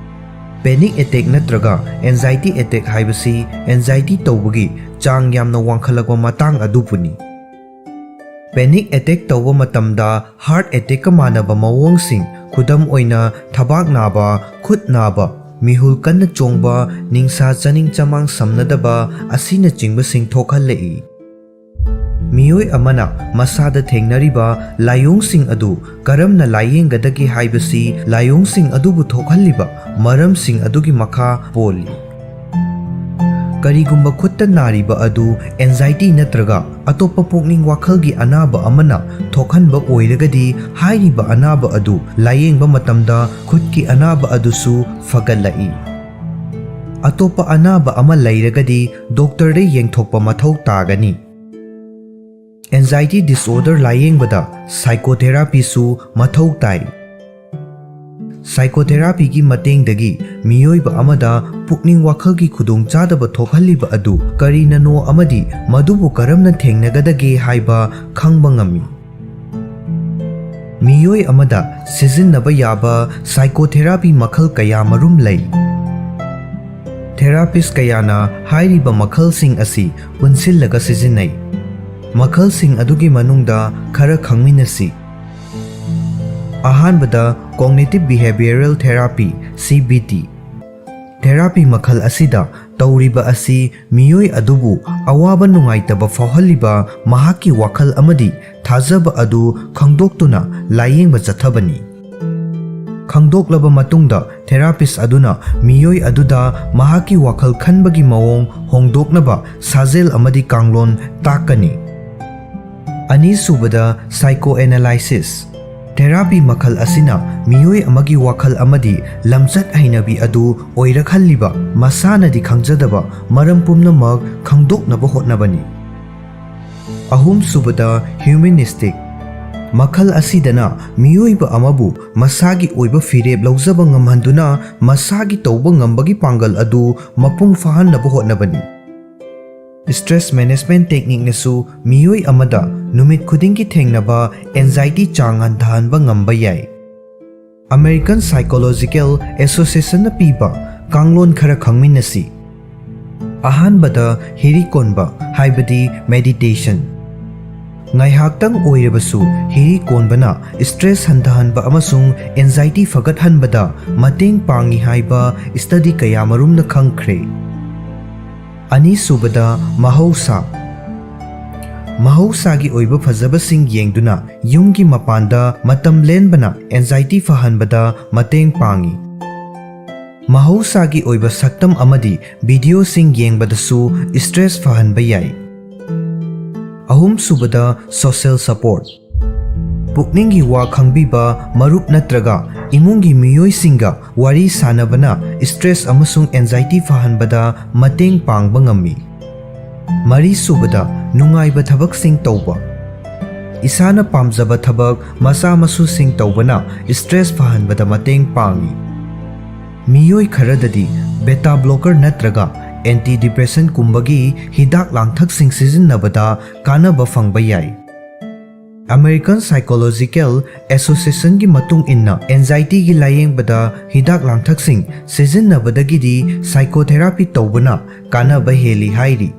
Panic attack ꯅꯠꯇ꯭ꯔꯒ anxiety attack ꯍꯥꯏꯕꯁꯤ ꯑꯦꯟꯖꯥꯏꯇꯤ ꯇꯧꯕꯒꯤ ꯆꯥꯡ ꯌꯥꯝꯅ ꯋꯥꯡꯈꯠꯂꯛꯄ ꯃꯇꯥꯡ ꯑꯗꯨꯕꯨꯅꯤ꯫ Panic attack ꯇꯧꯕ ꯃꯇꯝꯗ heart attackꯀ ꯃꯥꯟꯅꯕ ꯃꯑꯣꯡꯁꯤꯡ, ꯈꯨꯗꯝ ꯑꯣꯏꯅ ꯊꯕꯥꯛ ꯅꯥꯕ, ꯈꯨꯠ ꯅꯥꯕ, ꯃꯤꯍꯨꯜ ꯀꯟꯅ ꯆꯣꯡꯕ, ꯅꯤꯡꯁꯥ ꯆꯥꯅꯤꯡ ꯆꯃꯥꯡ ꯁꯝꯅꯗꯕ ꯑꯁꯤꯅꯆꯤꯡꯕꯁꯤꯡ ꯊꯣꯛꯍꯜꯂꯛꯏ꯫ ꯃꯤꯑꯣꯏ ꯑꯃꯅ ꯃꯁꯥꯗ ꯊꯦꯡꯅꯔꯤꯕ ꯂꯥꯏꯑꯣꯡꯁꯤꯡ ꯑꯗꯨ ꯀꯔꯝꯅ ꯂꯥꯏꯌꯦꯡꯒꯗꯒꯦ ꯍꯥꯏꯕꯁꯤ ꯂꯥꯏꯑꯣꯡꯁꯤꯡ ꯑꯗꯨꯕꯨ ꯊꯣꯛꯍꯜꯂꯤꯕ ꯃꯔꯝꯁꯤꯡ ꯑꯗꯨꯒꯤ ꯃꯈꯥ ꯄꯣꯜꯂꯤ꯫ ꯀꯔꯤꯒꯨꯝꯕ ꯈꯨꯠꯇ ꯅꯥꯔꯤꯕ ꯑꯗꯨ ꯑꯦꯟꯖꯥꯏꯇꯤ ꯅꯠꯇ꯭ꯔꯒ ꯑꯇꯣꯞꯄ ꯄꯨꯛꯅꯤꯡ ꯋꯥꯈꯜꯒꯤ ꯑꯅꯥꯕ ꯑꯃꯅ ꯊꯣꯛꯍꯟꯕ ꯑꯣꯏꯔꯒꯗꯤ, ꯍꯥꯏꯔꯤꯕ ꯑꯅꯥꯕ ꯑꯗꯨ ꯂꯥꯏꯌꯦꯡꯕ ꯃꯇꯝꯗ ꯈꯨꯠꯀꯤ ꯑꯅꯥꯕ ꯑꯗꯨꯁꯨ ꯐꯒꯠꯂꯛꯏ꯫ ꯑꯇꯣꯞꯄ ꯑꯅꯥꯕ ꯑꯃ ꯂꯩꯔꯒꯗꯤ ꯗꯣꯛꯇꯔꯗ ꯌꯦꯡꯊꯣꯛꯄ ꯃꯊꯧ ꯇꯥꯒꯅꯤ꯫ Anxiety disorder ꯂꯥꯏꯌꯦꯡꯕꯗ psychotherapyꯁꯨ ꯃꯊꯧ ꯇꯥꯏ꯫ Psychotherapyꯒꯤ ꯃꯇꯦꯡꯗꯒꯤ ꯃꯤꯑꯣꯏꯕ ꯑꯃꯗ ꯄꯨꯛꯅꯤꯡ ꯋꯥꯈꯜꯒꯤ ꯈꯨꯗꯣꯡꯆꯥꯗꯕ ꯊꯣꯛꯍꯜꯂꯤꯕ ꯑꯗꯨ ꯀꯔꯤꯅꯅꯣ ꯑꯃꯗꯤ ꯃꯗꯨꯕꯨ ꯀꯔꯝꯅ ꯊꯦꯡꯅꯒꯗꯒꯦ ꯍꯥꯏꯕ ꯈꯪꯕ ꯉꯝꯃꯤ꯫ ꯃꯤꯑꯣꯏ ꯑꯃꯗ ꯁꯤꯖꯤꯟꯅꯕ ꯌꯥꯕ psychotherapy ꯃꯈꯜ ꯀꯌꯥ ꯃꯔꯨꯝ ꯂꯩ꯫ Therapist ꯀꯌꯥꯅ ꯍꯥꯏꯔꯤꯕ ꯃꯈꯜꯁꯤꯡ ꯑꯁꯤ ꯄꯨꯟꯁꯤꯜꯂꯒ ꯁꯤꯖꯤꯟꯅꯩ꯫ ꯃꯈꯜꯁꯤꯡ ꯑꯗꯨꯒꯤ ꯃꯅꯨꯡꯗ ꯈꯔ ꯈꯪꯃꯤꯟꯅꯁꯤ꯫ ꯑꯍꯥꯟꯕꯗ, Cognitive Behavioral Therapy, C B T꯫ Therapy ꯃꯈꯜ ꯑꯁꯤꯗ ꯇꯧꯔꯤꯕ ꯑꯁꯤ ꯃꯤꯑꯣꯏ ꯑꯗꯨꯕꯨ ꯑꯋꯥꯕ ꯅꯨꯡꯉꯥꯏꯇꯕ ꯐꯥꯎꯍꯜꯂꯤꯕ ꯃꯍꯥꯛꯀꯤ ꯋꯥꯈꯜ ꯑꯃꯗꯤ ꯊꯥꯖꯕ ꯑꯗꯨ ꯈꯪꯗꯣꯛꯇꯨꯅ ꯂꯥꯏꯌꯦꯡꯕ ꯆꯠꯊꯕꯅꯤ꯫ ꯈꯪꯗꯣꯛꯂꯕ ꯃꯇꯨꯡꯗ, therapist ꯑꯗꯨꯅ ꯃꯤꯑꯣꯏ ꯑꯗꯨꯗ ꯃꯍꯥꯛꯀꯤ ꯋꯥꯈꯜ ꯈꯟꯕꯒꯤ ꯃꯑꯣꯡ ꯍꯣꯡꯗꯣꯛꯅꯕ ꯁꯥꯖꯦꯜ ꯑꯃꯗꯤ ꯀꯥꯡꯂꯣꯟ ꯇꯥꯛꯀꯅꯤ꯫ ꯑꯅꯤꯁꯨꯕꯗ, psychoanalysis꯫ Therapy ꯃꯈꯜ ꯑꯁꯤꯅ ꯃꯤꯑꯣꯏ ꯑꯃꯒꯤ ꯋꯥꯈꯜ ꯑꯃꯗꯤ ꯂꯝꯆꯠ ꯍꯩꯅꯕꯤ ꯑꯗꯨ ꯑꯣꯏꯔꯛꯍꯜꯂꯤꯕ ꯃꯁꯥꯅꯗꯤ ꯈꯪꯖꯗꯕ ꯃꯔꯝ ꯄꯨꯝꯅꯃꯛ ꯈꯪꯗꯣꯛꯅꯕ ꯍꯣꯠꯅꯕꯅꯤ꯫ ꯑꯍꯨꯝꯁꯨꯕꯗ, humanistic꯫ ꯃꯈꯜ ꯑꯁꯤꯗꯅ ꯃꯤꯑꯣꯏꯕ ꯑꯃꯕꯨ ꯃꯁꯥꯒꯤ ꯑꯣꯏꯕ ꯐꯤꯔꯦꯞ ꯂꯧꯖꯕ ꯉꯝꯍꯟꯗꯨꯅ ꯃꯁꯥꯒꯤ ꯇꯧꯕ ꯉꯝꯕꯒꯤ ꯄꯥꯡꯒꯜ ꯑꯗꯨ ꯃꯄꯨꯡ ꯐꯥꯍꯟꯅꯕ ꯍꯣꯠꯅꯕꯅꯤ꯫ Stress management techniqueꯅꯁꯨ ꯃꯤꯑꯣꯏ ꯑꯃꯗ ꯅꯨꯃꯤꯠ ꯈꯨꯗꯤꯡꯒꯤ ꯊꯦꯡꯅꯕ anxiety ꯆꯥꯡ ꯍꯟꯊꯍꯟꯕ ꯉꯝꯕ ꯌꯥꯏ꯫ American Psychological Associationꯅ ꯄꯤꯕ ꯀꯥꯡꯂꯣꯟ ꯈꯔ ꯈꯪꯃꯤꯟꯅꯁꯤ꯫ ꯑꯍꯥꯟꯕꯗ, ꯍꯤꯔꯤ ꯀꯣꯟꯕ, ꯍꯥꯏꯕꯗꯤ meditation꯫ ꯉꯥꯏꯍꯥꯛꯇꯪ ꯑꯣꯏꯔꯕꯁꯨ ꯍꯤꯔꯤ ꯀꯣꯟꯕꯅ stress ꯍꯟꯊꯍꯟꯕ ꯑꯃꯁꯨꯡ anxiety ꯐꯒꯠꯍꯟꯕꯗ ꯃꯇꯦꯡ ꯄꯥꯡꯏ ꯍꯥꯏꯕ study ꯀꯌꯥꯃꯔꯨꯝꯅ ꯈꯪꯈ꯭ꯔꯦ꯫ ꯑꯅꯤꯁꯨꯕꯗ, ꯃꯍꯧꯁꯥ꯫ ꯃꯍꯧꯁꯥꯒꯤ ꯑꯣꯏꯕ ꯐꯖꯕꯁꯤꯡ ꯌꯦꯡꯗꯨꯅ ꯌꯨꯝꯒꯤ ꯃꯄꯥꯟꯗ ꯃꯇꯝ ꯂꯦꯟꯕꯅ anxiety ꯐꯍꯟꯕꯗ ꯃꯇꯦꯡ ꯄꯥꯡꯏ꯫ ꯃꯍꯧꯁꯥꯒꯤ ꯑꯣꯏꯕ ꯁꯛꯇꯝ ꯑꯃꯗꯤ videoꯁꯤꯡ ꯌꯦꯡꯕꯗꯁꯨ stress ꯐꯍꯟꯕ ꯌꯥꯏ꯫ ꯑꯍꯨꯝꯁꯨꯕꯗ, social support꯫ ꯄꯨꯛꯅꯤꯡꯒꯤ ꯋꯥ ꯈꯪꯕꯤꯕ ꯃꯔꯨꯞ ꯅꯠꯇ꯭ꯔꯒ ꯏꯃꯨꯡꯒꯤ ꯃꯤꯑꯣꯏꯁꯤꯡꯒ ꯋꯥꯔꯤ ꯁꯥꯅꯕꯅ stress ꯑꯃꯁꯨꯡ anxiety ꯐꯍꯟꯕꯗ ꯃꯇꯦꯡ ꯄꯥꯡꯕ ꯉꯝꯃꯤ꯫ ꯃꯔꯤꯁꯨꯕꯗ, ꯅꯨꯡꯉꯥꯏꯕ ꯊꯕꯛꯁꯤꯡ ꯇꯧꯕ꯫ ꯏꯁꯥꯅ ꯄꯥꯝꯖꯕ ꯊꯕꯛ ꯃꯆꯥ ꯃꯁꯨꯁꯤꯡ ꯇꯧꯕꯅ stress ꯐꯍꯟꯕꯗ ꯃꯇꯦꯡ ꯄꯥꯡꯏ꯫ ꯃꯤꯑꯣꯏ ꯈꯔꯗꯗꯤ beta blocker ꯅꯠꯇ꯭ꯔꯒ antidepressantꯀꯨꯝꯕꯒꯤ ꯍꯤꯗꯥꯛ ꯂꯥꯡꯊꯛꯁꯤꯡ ꯁꯤꯖꯤꯟꯅꯕꯗ ꯀꯥꯟꯅꯕ ꯐꯪꯕ ꯌꯥꯏ꯫ American Psychological Associationꯒꯤ ꯃꯇꯨꯡ ꯏꯟꯅ, anxietyꯒꯤ ꯂꯥꯌꯦꯡꯕꯗ ꯍꯤꯗꯥꯛ ꯂꯥꯡꯊꯛꯁꯤꯡ ꯁꯤꯖꯤꯟꯅꯕꯗꯒꯤꯗꯤ psychotherapy ꯇꯧꯕꯅ ꯀꯥꯟꯅꯕ ꯍꯦꯜꯂꯤ ꯍꯥꯏꯔꯤ꯫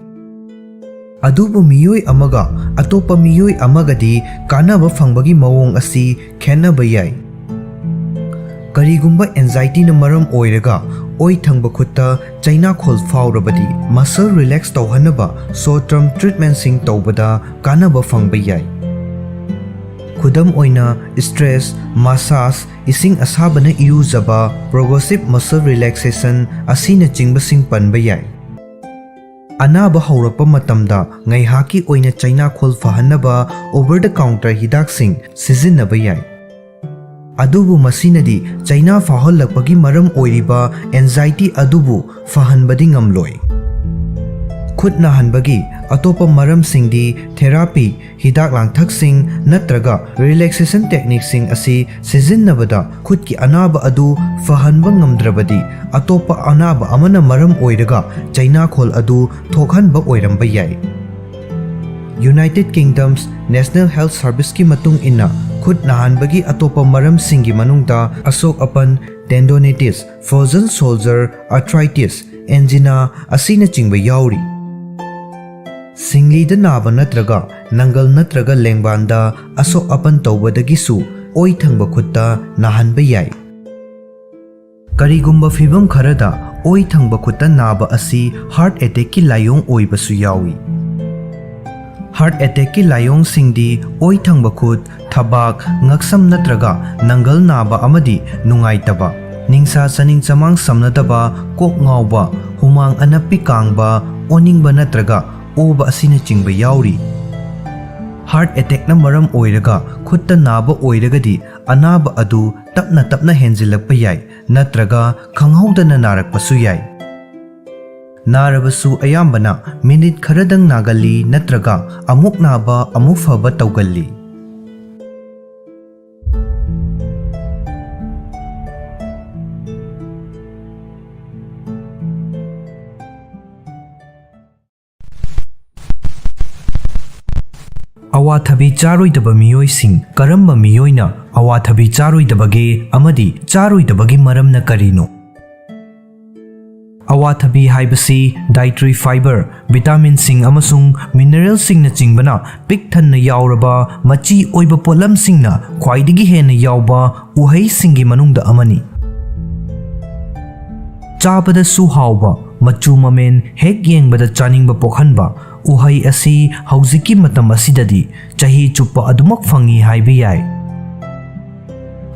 ꯑꯗꯨꯕꯨ ꯃꯤꯑꯣꯏ ꯑꯃꯒ ꯑꯇꯣꯞꯄ ꯃꯤꯑꯣꯏ ꯑꯃꯒꯗꯤ ꯀꯥꯟꯅꯕ ꯐꯪꯕꯒꯤ ꯃꯑꯣꯡ ꯑꯁꯤ ꯈꯦꯠꯅꯕ ꯌꯥꯏ꯫ ꯀꯔꯤꯒꯨꯝꯕ anxietyꯅ ꯃꯔꯝ ꯑꯣꯏꯔꯒ ꯑꯣꯏ ꯊꯪꯕ ꯈꯨꯠꯇ ꯆꯩꯅꯥꯈꯣꯜ ꯐꯥꯎꯔꯕꯗꯤ, muscle relax ꯇꯧꯍꯟꯅꯕ short term treatmentꯁꯤꯡ ꯇꯧꯕꯗ ꯀꯥꯟꯅꯕ ꯐꯪꯕ ꯌꯥꯏ꯫ ꯈꯨꯗꯝ ꯑꯣꯏꯅ, stress massage, ꯏꯁꯤꯡ ꯑꯁꯥꯕꯅ ꯏꯔꯨꯖꯕ, progressive muscle relaxation ꯑꯁꯤꯅꯆꯤꯡꯕꯁꯤꯡ ꯄꯟꯕ ꯌꯥꯏ꯫ ꯑꯅꯥꯕ ꯍꯧꯔꯛꯄ ꯃꯇꯝꯗ ꯉꯥꯏꯍꯥꯛꯀꯤ ꯑꯣꯏꯅ ꯆꯩꯅꯥꯈꯣꯜ ꯐꯍꯟꯅꯕ over the counter ꯍꯤꯗꯥꯛꯁꯤꯡ ꯁꯤꯖꯤꯟꯅꯕ ꯌꯥꯏ꯫ ꯑꯗꯨꯕꯨ ꯃꯁꯤꯅꯗꯤ ꯆꯩꯅꯥ ꯐꯥꯎꯍꯜꯂꯛꯄꯒꯤ ꯃꯔꯝ ꯑꯣꯏꯔꯤꯕ anxiety ꯑꯗꯨꯕꯨ ꯐꯍꯟꯕꯗꯤ ꯉꯝꯂꯣꯏ꯫ ꯈꯨꯠ ꯅꯥꯍꯟꯕꯒꯤ ꯑꯇꯣꯞꯄ ꯃꯔꯝꯁꯤꯡꯗꯤ therapy, ꯍꯤꯗꯥꯛ ꯂꯥꯡꯊꯛꯁꯤꯡ ꯅꯠꯇ꯭ꯔꯒ relaxation techniqueꯁꯤꯡ ꯑꯁꯤ ꯁꯤꯖꯤꯟꯅꯕꯗ ꯈꯨꯠꯀꯤ ꯑꯅꯥꯕ ꯑꯗꯨ ꯐꯍꯟꯕ ꯉꯝꯗ꯭ꯔꯕꯗꯤ, ꯑꯇꯣꯞꯄ ꯑꯅꯥꯕ ꯑꯃꯅ ꯃꯔꯝ ꯑꯣꯏꯔꯒ ꯆꯩꯅꯥꯈꯣꯜ ꯑꯗꯨ ꯊꯣꯛꯍꯟꯕ ꯑꯣꯏꯔꯝꯕ ꯌꯥꯏ꯫ United Kingdom's National Health Serviceꯀꯤ ꯃꯇꯨꯡ ꯏꯟꯅ, ꯈꯨꯠ ꯅꯥꯍꯟꯕꯒꯤ ꯑꯇꯣꯞꯄ ꯃꯔꯝꯁꯤꯡꯒꯤ ꯃꯅꯨꯡꯗ ꯑꯁꯣꯛ ꯑꯄꯟ, tendonitis, frozen shoulder, arthritis, angina ꯑꯁꯤꯅꯆꯤꯡꯕ ꯌꯥꯎꯔꯤ꯫ ꯁꯤꯡꯂꯤꯗ ꯅꯥꯕ ꯅꯠꯇ꯭ꯔꯒ ꯅꯪꯒꯜ ꯅꯠꯇ꯭ꯔꯒ ꯂꯦꯡꯕꯥꯟꯗ ꯑꯁꯣꯛ ꯑꯄꯟ ꯇꯧꯕꯗꯒꯤꯁꯨ ꯑꯣꯏ ꯊꯪꯕ ꯈꯨꯠꯇ ꯅꯥꯍꯟꯕ ꯌꯥꯏ꯫ ꯀꯔꯤꯒꯨꯝꯕ ꯐꯤꯚꯝ ꯈꯔꯗ ꯑꯣꯏ ꯊꯪꯕ ꯈꯨꯠꯇ ꯅꯥꯕ ꯑꯁꯤ heart attackꯀꯤ ꯂꯥꯏꯑꯣꯡ ꯑꯣꯏꯕꯁꯨ ꯌꯥꯎꯏ꯫ Heart attackꯀꯤ ꯂꯥꯏꯑꯣꯡꯁꯤꯡꯗꯤ ꯑꯣꯏ ꯊꯪꯕ ꯈꯨꯠ, ꯊꯕꯥꯛ, ꯉꯛꯁꯝ ꯅꯠꯇ꯭ꯔꯒ ꯅꯪꯒꯜ ꯅꯥꯕ ꯑꯃꯗꯤ ꯅꯨꯡꯉꯥꯏꯇꯕ, ꯅꯤꯡꯁꯥ ꯆꯥꯅꯤꯡ ꯆꯃꯥꯡ ꯁꯝꯅꯗꯕ, ꯀꯣꯛ ꯉꯥꯎꯕ, ꯍꯨꯃꯥꯡ ꯑꯅꯞꯄꯤ ꯀꯥꯡꯕ, ꯑꯣꯅꯤꯡꯕ ꯅꯠꯇ꯭ꯔꯒ ꯑꯣꯕ ꯑꯁꯤꯅꯆꯤꯡꯕ ꯌꯥꯎꯔꯤ꯫ Heart attackꯅ ꯃꯔꯝ ꯑꯣꯏꯔꯒ ꯈꯨꯠꯇ ꯅꯥꯕ ꯑꯣꯏꯔꯒꯗꯤ, ꯑꯅꯥꯕ ꯑꯗꯨ ꯇꯞꯅ ꯇꯞꯅ ꯍꯦꯟꯖꯤꯜꯂꯛꯄ ꯌꯥꯏ ꯅꯠꯇ꯭ꯔꯒ ꯈꯪꯍꯧꯗꯅ ꯅꯥꯔꯛꯄꯁꯨ ꯌꯥꯏ꯫ ꯅꯥꯔꯕꯁꯨ ꯑꯌꯥꯝꯕꯅ ꯃꯤꯅꯤꯠ ꯈꯔꯗꯪ ꯅꯥꯒꯜꯂꯤ ꯅꯠꯇ꯭ꯔꯒ ꯑꯃꯨꯛ ꯅꯥꯕ ꯑꯃꯨꯛ ꯐꯕ ꯇꯧꯒꯜꯂꯤ꯫ ꯑꯋꯥꯊꯕꯤ ꯆꯥꯔꯣꯏꯗꯕ ꯃꯤꯑꯣꯏꯁꯤꯡ꯫ ꯀꯔꯝꯕ ꯃꯤꯑꯣꯏꯅ ꯑꯋꯥꯊꯕꯤ ꯆꯥꯔꯣꯏꯗꯕꯒꯦ ꯑꯃꯗꯤ ꯆꯥꯔꯣꯏꯗꯕꯒꯤ ꯃꯔꯝꯅ ꯀꯔꯤꯅꯣ? ꯑꯋꯥꯊꯕꯤ ꯍꯥꯏꯕꯁꯤ dietary fiber, vitaminꯁꯤꯡ ꯑꯃꯁꯨꯡ mineralꯁꯤꯡꯅꯆꯤꯡꯕꯅ ꯄꯤꯛ ꯊꯟꯅ ꯌꯥꯎꯔꯕ ꯃꯆꯤ ꯑꯣꯏꯕ ꯄꯣꯠꯂꯝꯁꯤꯡꯅ ꯈ꯭ꯋꯥꯏꯗꯒꯤ ꯍꯦꯟꯅ ꯌꯥꯎꯕ ꯎꯍꯩꯁꯤꯡꯒꯤ ꯃꯅꯨꯡꯗ ꯑꯃꯅꯤ꯫ ꯆꯥꯕꯗꯁꯨ ꯍꯥꯎꯕ, ꯃꯆꯨ ꯃꯃꯦꯟ ꯍꯦꯛ ꯌꯦꯡꯕꯗ ꯆꯥꯅꯤꯡꯕ ꯄꯣꯛꯍꯟꯕ ꯎꯍꯩ ꯑꯁꯤ ꯍꯧꯖꯤꯛꯀꯤ ꯃꯇꯝ ꯑꯁꯤꯗꯗꯤ ꯆꯍꯤ ꯆꯨꯞꯄ ꯑꯗꯨꯃꯛ ꯐꯪꯏ ꯍꯥꯏꯕ ꯌꯥꯏ꯫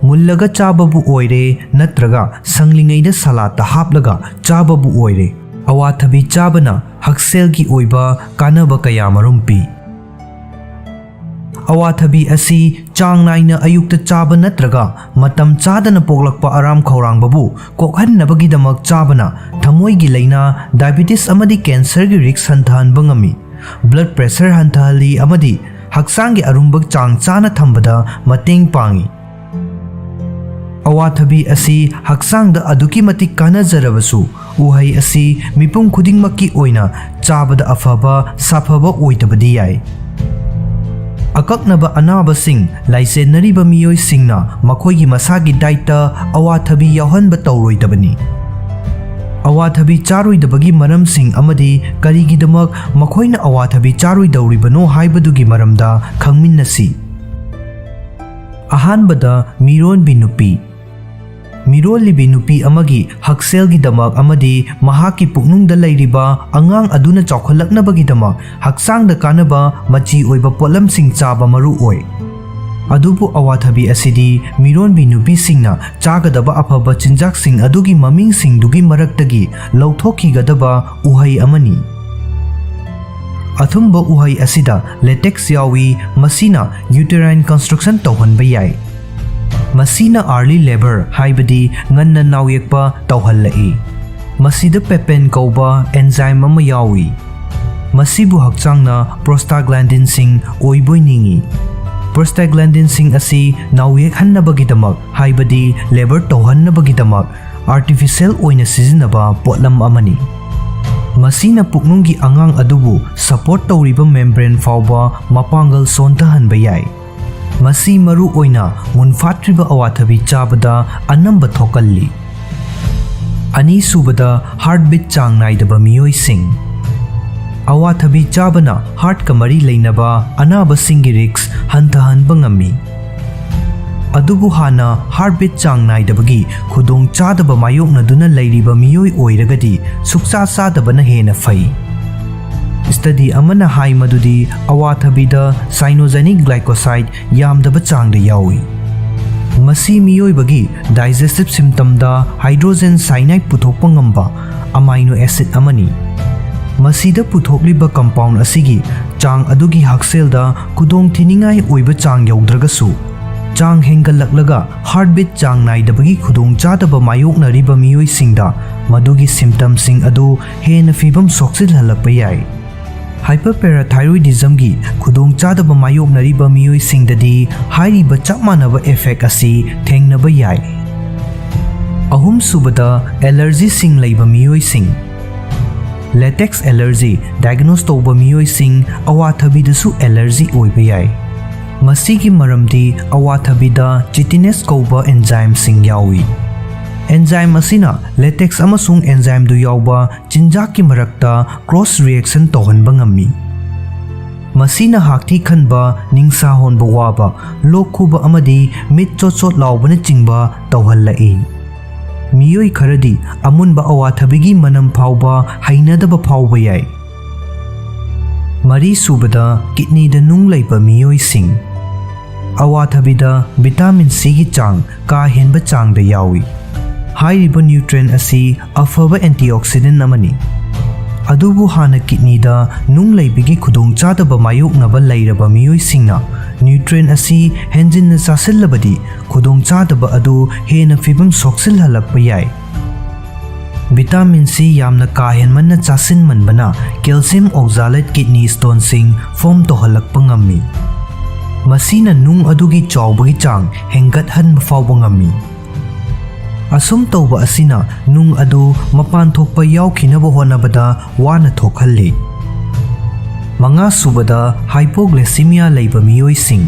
ꯃꯨꯜꯂꯒ ꯆꯥꯕꯕꯨ ꯑꯣꯏꯔꯦ ꯅꯠꯇ꯭ꯔꯒ ꯁꯪꯂꯤꯉꯩꯗ ꯁꯂꯥꯠꯇ ꯍꯥꯞꯂꯒ ꯆꯥꯕꯕꯨ ꯑꯣꯏꯔꯦ, ꯑꯋꯥꯊꯕꯤ ꯆꯥꯕꯅ ꯍꯛꯁꯦꯜꯒꯤ ꯑꯣꯏꯕ ꯀꯥꯟꯅꯕ ꯀꯌꯥ ꯃꯔꯨꯝ ꯄꯤ꯫ ꯑꯋꯥꯊꯕꯤ ꯑꯁꯤ ꯆꯥꯡ ꯅꯥꯏꯅ ꯑꯌꯨꯛꯇ ꯆꯥꯕ ꯅꯠꯇ꯭ꯔꯒ ꯃꯇꯝ ꯆꯥꯗꯅ ꯄꯣꯛꯂꯛꯄ ꯑꯔꯥꯝ ꯈꯧꯔꯥꯡꯕꯕꯨ ꯀꯣꯛꯍꯟꯅꯕꯒꯤꯗꯃꯛ ꯆꯥꯕꯅ ꯊꯃꯣꯏꯒꯤ ꯂꯥꯏꯅꯥ, ꯗꯥꯏꯕꯤꯇꯤꯁ ꯑꯃꯗꯤ ꯀꯦꯟꯁꯔꯒꯤ ꯔꯤꯁ꯭ꯛ ꯍꯟꯊꯍꯟꯕ ꯉꯝꯃꯤ꯫ ꯕ꯭ꯂꯗ ꯄ꯭ꯔꯦꯁꯔ ꯍꯟꯊꯍꯜꯂꯤ ꯑꯃꯗꯤ ꯍꯛꯆꯥꯡꯒꯤ ꯑꯔꯨꯝꯕ ꯆꯥꯡ ꯆꯥꯅ ꯊꯝꯕꯗ ꯃꯇꯦꯡ ꯄꯥꯡꯏ꯫ ꯑꯋꯥꯊꯕꯤ ꯑꯁꯤ ꯍꯛꯆꯥꯡꯗ ꯑꯗꯨꯛꯀꯤ ꯃꯇꯤꯛ ꯀꯥꯟꯅꯖꯔꯕꯁꯨ, ꯎꯍꯩ ꯑꯁꯤ ꯃꯤꯄꯨꯝ ꯈꯨꯗꯤꯡꯃꯛꯀꯤ ꯑꯣꯏꯅ ꯆꯥꯕꯗ ꯑꯐꯕ ꯁꯥꯐꯕ ꯑꯣꯏꯗꯕꯗꯤ ꯌꯥꯏ꯫ ꯑꯀꯛꯅꯕ ꯑꯅꯥꯕꯁꯤꯡ ꯂꯥꯏꯆꯦꯟꯅꯔꯤꯕ ꯃꯤꯑꯣꯏꯁꯤꯡꯅ ꯃꯈꯣꯏꯒꯤ ꯃꯁꯥꯒꯤ ꯗꯥꯏꯠꯇ ꯑꯋꯥꯊꯕꯤ ꯌꯥꯎꯍꯟꯕ ꯇꯧꯔꯣꯏꯗꯕꯅꯤ꯫ ꯑꯋꯥꯊꯕꯤ ꯆꯥꯔꯣꯏꯗꯕꯒꯤ ꯃꯔꯝꯁꯤꯡ ꯑꯃꯗꯤ ꯀꯔꯤꯒꯤꯗꯃꯛ ꯃꯈꯣꯏꯅ ꯑꯋꯥꯊꯕꯤ ꯆꯥꯔꯣꯏꯗꯧꯔꯤꯕꯅꯣ ꯍꯥꯏꯕꯗꯨꯒꯤ ꯃꯔꯝꯗ ꯈꯪꯃꯤꯟꯅꯁꯤ꯫ ꯑꯍꯥꯟꯕꯗ, ꯃꯤꯔꯣꯟꯕꯤ ꯅꯨꯄꯤ꯫ ꯃꯤꯔꯣꯜꯂꯤꯕꯤ ꯅꯨꯄꯤ ꯑꯃꯒꯤ ꯍꯛꯁꯦꯜꯒꯤꯗꯃꯛ ꯑꯃꯗꯤ ꯃꯍꯥꯛꯀꯤ ꯄꯨꯛꯅꯨꯡꯗ ꯂꯩꯔꯤꯕ ꯑꯉꯥꯡ ꯑꯗꯨꯅ ꯆꯥꯎꯈꯠꯂꯛꯅꯕꯒꯤꯗꯃꯛ ꯍꯛꯆꯥꯡꯗ ꯀꯥꯟꯅꯕ ꯃꯆꯤ ꯑꯣꯏꯕ ꯄꯣꯠꯂꯝꯁꯤꯡ ꯆꯥꯕ ꯃꯔꯨ ꯑꯣꯏ꯫ ꯑꯗꯨꯕꯨ ꯑꯋꯥꯊꯕꯤ ꯑꯁꯤꯗꯤ ꯃꯤꯔꯣꯟꯕꯤ ꯅꯨꯄꯤꯁꯤꯡꯅ ꯆꯥꯒꯗꯕ ꯑꯐꯕ ꯆꯤꯟꯖꯥꯛꯁꯤꯡ ꯑꯗꯨꯒꯤ ꯃꯃꯤꯡꯁꯤꯡꯗꯨꯒꯤ ꯃꯔꯛꯇꯒꯤ ꯂꯧꯊꯣꯛꯈꯤꯒꯗꯕ ꯎꯍꯩ ꯑꯃꯅꯤ꯫ ꯑꯊꯨꯝꯕ ꯎꯍꯩ ꯑꯁꯤꯗ ꯂꯦꯇꯦꯛꯁ ꯌꯥꯎꯏ, ꯃꯁꯤꯅ ꯌꯨꯇꯦꯔꯥꯏꯟ ꯀꯟꯁꯇ꯭ꯔꯛꯁꯟ ꯇꯧꯍꯟꯕ ꯌꯥꯏ꯫ ꯃꯁꯤꯅ ꯑꯥꯔꯂꯤ ꯂꯦꯕꯔ, ꯍꯥꯏꯕꯗꯤ ꯉꯟꯅ ꯅꯥꯎꯌꯦꯛꯄ ꯇꯧꯍꯜꯂꯛꯏ꯫ ꯃꯁꯤꯗ ꯄꯦꯄꯦꯟ ꯀꯧꯕ ꯑꯦꯟꯖꯥꯏꯝ ꯑꯃ ꯌꯥꯎꯏ꯫ ꯃꯁꯤꯕꯨ ꯍꯛꯆꯥꯡꯅ ꯄ꯭ꯔꯣꯁꯇꯥꯒ꯭ꯂꯥꯟꯗꯤꯟꯁꯤꯡ ꯑꯣꯏꯕꯣꯏ ꯅꯤꯡꯏ꯫ ꯄ꯭ꯔꯣꯁꯇꯥꯒ꯭ꯂꯥꯟꯗꯤꯟꯁꯤꯡ ꯑꯁꯤ ꯅꯥꯎꯌꯦꯛꯍꯟꯅꯕꯒꯤꯗꯃꯛ, ꯍꯥꯏꯕꯗꯤ ꯂꯦꯕꯔ ꯇꯧꯍꯟꯅꯕꯒꯤꯗꯃꯛ, ꯑꯥꯔꯇꯤꯐꯤꯁꯤꯌꯦꯜ ꯑꯣꯏꯅ ꯁꯤꯖꯤꯟꯅꯕ ꯄꯣꯠꯂꯝ ꯑꯃꯅꯤ꯫ ꯃꯁꯤꯅ ꯄꯨꯛꯅꯨꯡꯒꯤ ꯑꯉꯥꯡ ꯑꯗꯨꯕꯨ ꯁꯄꯣꯔꯠ ꯇꯧꯔꯤꯕ ꯃꯦꯝꯕ꯭ꯔꯦꯟ ꯐꯥꯎꯕ ꯃꯄꯥꯡꯒꯜ ꯁꯣꯟꯊꯍꯟꯕ ꯌꯥꯏ꯫ ꯃꯁꯤ ꯃꯔꯨ ꯑꯣꯏꯅ ꯃꯨꯟꯐꯥꯠꯇ꯭ꯔꯤꯕ ꯑꯋꯥꯊꯕꯤ ꯆꯥꯕꯗ ꯑꯅꯝꯕ ꯊꯣꯛꯀꯜꯂꯤ꯫ ꯑꯅꯤꯁꯨꯕꯗ, ꯍꯥꯔꯠꯕꯤꯠ ꯆꯥꯡ ꯅꯥꯏꯗꯕ ꯃꯤꯑꯣꯏꯁꯤꯡ꯫ ꯑꯋꯥꯊꯕꯤ ꯆꯥꯕꯅ ꯍꯥꯔꯠꯀ ꯃꯔꯤ ꯂꯩꯅꯕ ꯑꯅꯥꯕꯁꯤꯡꯒꯤ ꯔꯤꯁ꯭ꯛ ꯍꯟꯊꯍꯟꯕ ꯉꯝꯃꯤ꯫ ꯑꯗꯨꯕꯨ ꯍꯥꯟꯅ ꯍꯥꯔꯠꯕꯤꯠ ꯆꯥꯡ ꯅꯥꯏꯗꯕꯒꯤ ꯈꯨꯗꯣꯡꯆꯥꯗꯕ ꯃꯥꯌꯣꯛꯅꯗꯨꯅ ꯂꯩꯔꯤꯕ ꯃꯤꯑꯣꯏ ꯑꯣꯏꯔꯒꯗꯤ ꯁꯨꯛꯆꯥ ꯆꯥꯗꯕꯅ ꯍꯦꯟꯅ ꯐꯩ꯫ ꯁ꯭ꯇꯗꯤ ꯑꯃꯅ ꯍꯥꯏ ꯃꯗꯨꯗꯤ ꯑꯋꯥꯊꯕꯤꯗ ꯁꯥꯏꯅꯣꯖꯦꯅꯤꯛ ꯒ꯭ꯂꯥꯏꯀꯣꯁꯥꯏꯗ ꯌꯥꯝꯗꯕ ꯆꯥꯡꯗ ꯌꯥꯎꯏ꯫ ꯃꯁꯤ ꯃꯤꯑꯣꯏꯕꯒꯤ ꯗꯥꯏꯖꯦꯁꯇꯤꯚ ꯁꯤꯁꯇꯦꯝꯗ ꯍꯥꯏꯗ꯭ꯔꯣꯖꯦꯟ ꯁꯥꯏꯅꯥꯏꯗ ꯄꯨꯊꯣꯛꯄ ꯉꯝꯕ ꯑꯃꯥꯏꯅꯣ ꯑꯦꯁꯤꯗ ꯑꯃꯅꯤ꯫ ꯃꯁꯤꯗ ꯄꯨꯊꯣꯛꯂꯤꯕ ꯀꯝꯄꯥꯎꯟ ꯑꯁꯤꯒꯤ ꯆꯥꯡ ꯑꯗꯨꯒꯤ ꯍꯛꯁꯦꯜꯗ ꯈꯨꯗꯣꯡ ꯊꯤꯅꯤꯡꯉꯥꯏ ꯑꯣꯏꯕ ꯆꯥꯡ ꯌꯧꯗ꯭ꯔꯒꯁꯨ, ꯆꯥꯡ ꯍꯦꯟꯒꯠꯂꯛꯂꯒ ꯍꯥꯔꯠꯕꯤꯠ ꯆꯥꯡ ꯅꯥꯏꯗꯕꯒꯤ ꯈꯨꯗꯣꯡꯆꯥꯗꯕ ꯃꯥꯌꯣꯛꯅꯔꯤꯕ ꯃꯤꯑꯣꯏꯁꯤꯡꯗ ꯃꯗꯨꯒꯤ ꯁꯤꯝꯇꯝꯁꯤꯡ ꯑꯗꯨ ꯍꯦꯟꯅ ꯐꯤꯕꯝ ꯁꯣꯛꯆꯤꯜꯍꯜꯂꯛꯄ ꯌꯥꯏ꯫ ꯍꯥꯏꯄꯔꯄꯦꯔꯥꯊꯥꯏꯔꯣꯏꯗꯤꯖꯝꯒꯤ ꯈꯨꯗꯣꯡꯆꯥꯗꯕ ꯃꯥꯌꯣꯛꯅꯔꯤꯕ ꯃꯤꯑꯣꯏꯁꯤꯡꯗꯗꯤ ꯍꯥꯏꯔꯤꯕ ꯆꯞ ꯃꯥꯟꯅꯕ ꯏꯐꯦꯛ ꯑꯁꯤ ꯊꯦꯡꯅꯕ ꯌꯥꯏ꯫ ꯑꯍꯨꯝꯁꯨꯕꯗ, ꯑꯦꯂꯔꯖꯤꯁꯤꯡ ꯂꯩꯕ ꯃꯤꯑꯣꯏꯁꯤꯡ꯫ ꯂꯦꯇꯦꯛꯁ ꯑꯦꯂꯔꯖꯤ ꯗꯥꯏꯒꯅꯣꯁ ꯇꯧꯕ ꯃꯤꯑꯣꯏꯁꯤꯡ ꯑꯋꯥꯊꯕꯤꯗꯁꯨ ꯑꯦꯂꯔꯖꯤ ꯑꯣꯏꯕ ꯌꯥꯏ꯫ ꯃꯁꯤꯒꯤ ꯃꯔꯝꯗꯤ ꯑꯋꯥꯊꯕꯤꯗ ꯆꯤꯇꯤꯅꯦꯁ ꯀꯧꯕ ꯑꯦꯟꯖꯥꯏꯝꯁꯤꯡ ꯌꯥꯎꯏ꯫ ꯑꯦꯟꯖꯥꯏꯝ ꯑꯁꯤꯅ ꯂꯦꯇꯦꯛꯁ ꯑꯃꯁꯨꯡ ꯑꯦꯟꯖꯥꯏꯝꯗꯨ ꯌꯥꯎꯕ ꯆꯤꯟꯖꯥꯛꯀꯤ ꯃꯔꯛꯇ ꯀ꯭ꯔꯣꯁ ꯔꯤꯑꯦꯛꯁꯟ ꯇꯧꯍꯟꯕ ꯉꯝꯃꯤ꯫ ꯃꯁꯤꯅ ꯍꯥꯛꯊꯤ ꯈꯟꯕ, ꯅꯤꯡꯁꯥ ꯍꯣꯟꯕ ꯋꯥꯕ, ꯂꯣꯛ ꯈꯨꯕ ꯑꯃꯗꯤ ꯃꯤꯠ ꯆꯣꯠ ꯆꯣꯠ ꯂꯥꯎꯕꯅꯆꯤꯡꯕ ꯇꯧꯍꯜꯂꯛꯏ꯫ ꯃꯤꯑꯣꯏ ꯈꯔꯗꯤ ꯑꯃꯨꯟꯕ ꯑꯋꯥꯊꯕꯤꯒꯤ ꯃꯅꯝ ꯐꯥꯎꯕ ꯍꯩꯅꯗꯕ ꯐꯥꯎꯕ ꯌꯥꯏ꯫ ꯃꯔꯤꯁꯨꯕꯗ, ꯀꯤꯠꯅꯤꯗ ꯅꯨꯡ ꯂꯩꯕ ꯃꯤꯑꯣꯏꯁꯤꯡ꯫ ꯑꯋꯥꯊꯕꯤꯗ ꯚꯤꯇꯥꯃꯤꯟ ꯁꯤꯒꯤ ꯆꯥꯡ ꯀꯥ ꯍꯦꯟꯕ ꯆꯥꯡꯗ ꯌꯥꯎꯏ꯫ ꯍꯥꯏꯔꯤꯕ ꯅ꯭ꯌꯨꯇ꯭ꯔꯦꯟ ꯑꯁꯤ ꯑꯐꯕ ꯑꯦꯟꯇꯤꯑꯣꯛꯁꯤꯗꯦꯟ ꯑꯃꯅꯤ꯫ ꯑꯗꯨꯕꯨ ꯍꯥꯟꯅ ꯀꯤꯠꯅꯤꯗ ꯅꯨꯡ ꯂꯩꯕꯒꯤ ꯈꯨꯗꯣꯡꯆꯥꯗꯕ ꯃꯥꯌꯣꯛꯅꯕ ꯂꯩꯔꯕ ꯃꯤꯑꯣꯏꯁꯤꯡꯅ ꯅ꯭ꯌꯨꯇ꯭ꯔꯦꯟ ꯑꯁꯤ ꯍꯦꯟꯖꯤꯟꯅ ꯆꯥꯁꯤꯜꯂꯕꯗꯤ ꯈꯨꯗꯣꯡꯆꯥꯗꯕ ꯑꯗꯨ ꯍꯦꯟꯅ ꯐꯤꯕꯝ ꯁꯣꯛꯆꯤꯜꯍꯜꯂꯛꯄ ꯌꯥꯏ꯫ ꯚꯤꯇꯥꯃꯤꯟ ꯁꯤ ꯌꯥꯝꯅ ꯀꯥ ꯍꯦꯟꯃꯟꯅ ꯆꯥꯁꯤꯟꯃꯟꯕꯅ ꯀꯦꯜꯁꯤꯌꯝ ꯑꯣꯛꯖꯥꯂꯦꯠ ꯀꯤꯠꯅꯤ ꯁ꯭ꯇꯣꯟꯁꯤꯡ ꯐꯣꯝ ꯇꯧꯍꯜꯂꯛꯄ ꯉꯝꯃꯤ꯫ ꯃꯁꯤꯅ ꯅꯨꯡ ꯑꯗꯨꯒꯤ ꯆꯥꯎꯕꯒꯤ ꯆꯥꯡ ꯍꯦꯟꯒꯠꯍꯟꯕ ꯐꯥꯎꯕ ꯉꯝꯃꯤ꯫ ꯑꯁꯨꯝ ꯇꯧꯕ ꯑꯁꯤꯅ ꯅꯨꯡ ꯑꯗꯨ ꯃꯄꯥꯟ ꯊꯣꯛꯄ ꯌꯥꯎꯈꯤꯅꯕ ꯍꯣꯠꯅꯕꯗ ꯋꯥꯅ ꯊꯣꯛꯍꯜꯂꯤ꯫ ꯃꯉꯥꯁꯨꯕꯗ, ꯍꯥꯏꯄꯣꯒ꯭ꯂꯥꯏꯁꯤꯃꯤꯌꯥ ꯂꯩꯕ ꯃꯤꯑꯣꯏꯁꯤꯡ꯫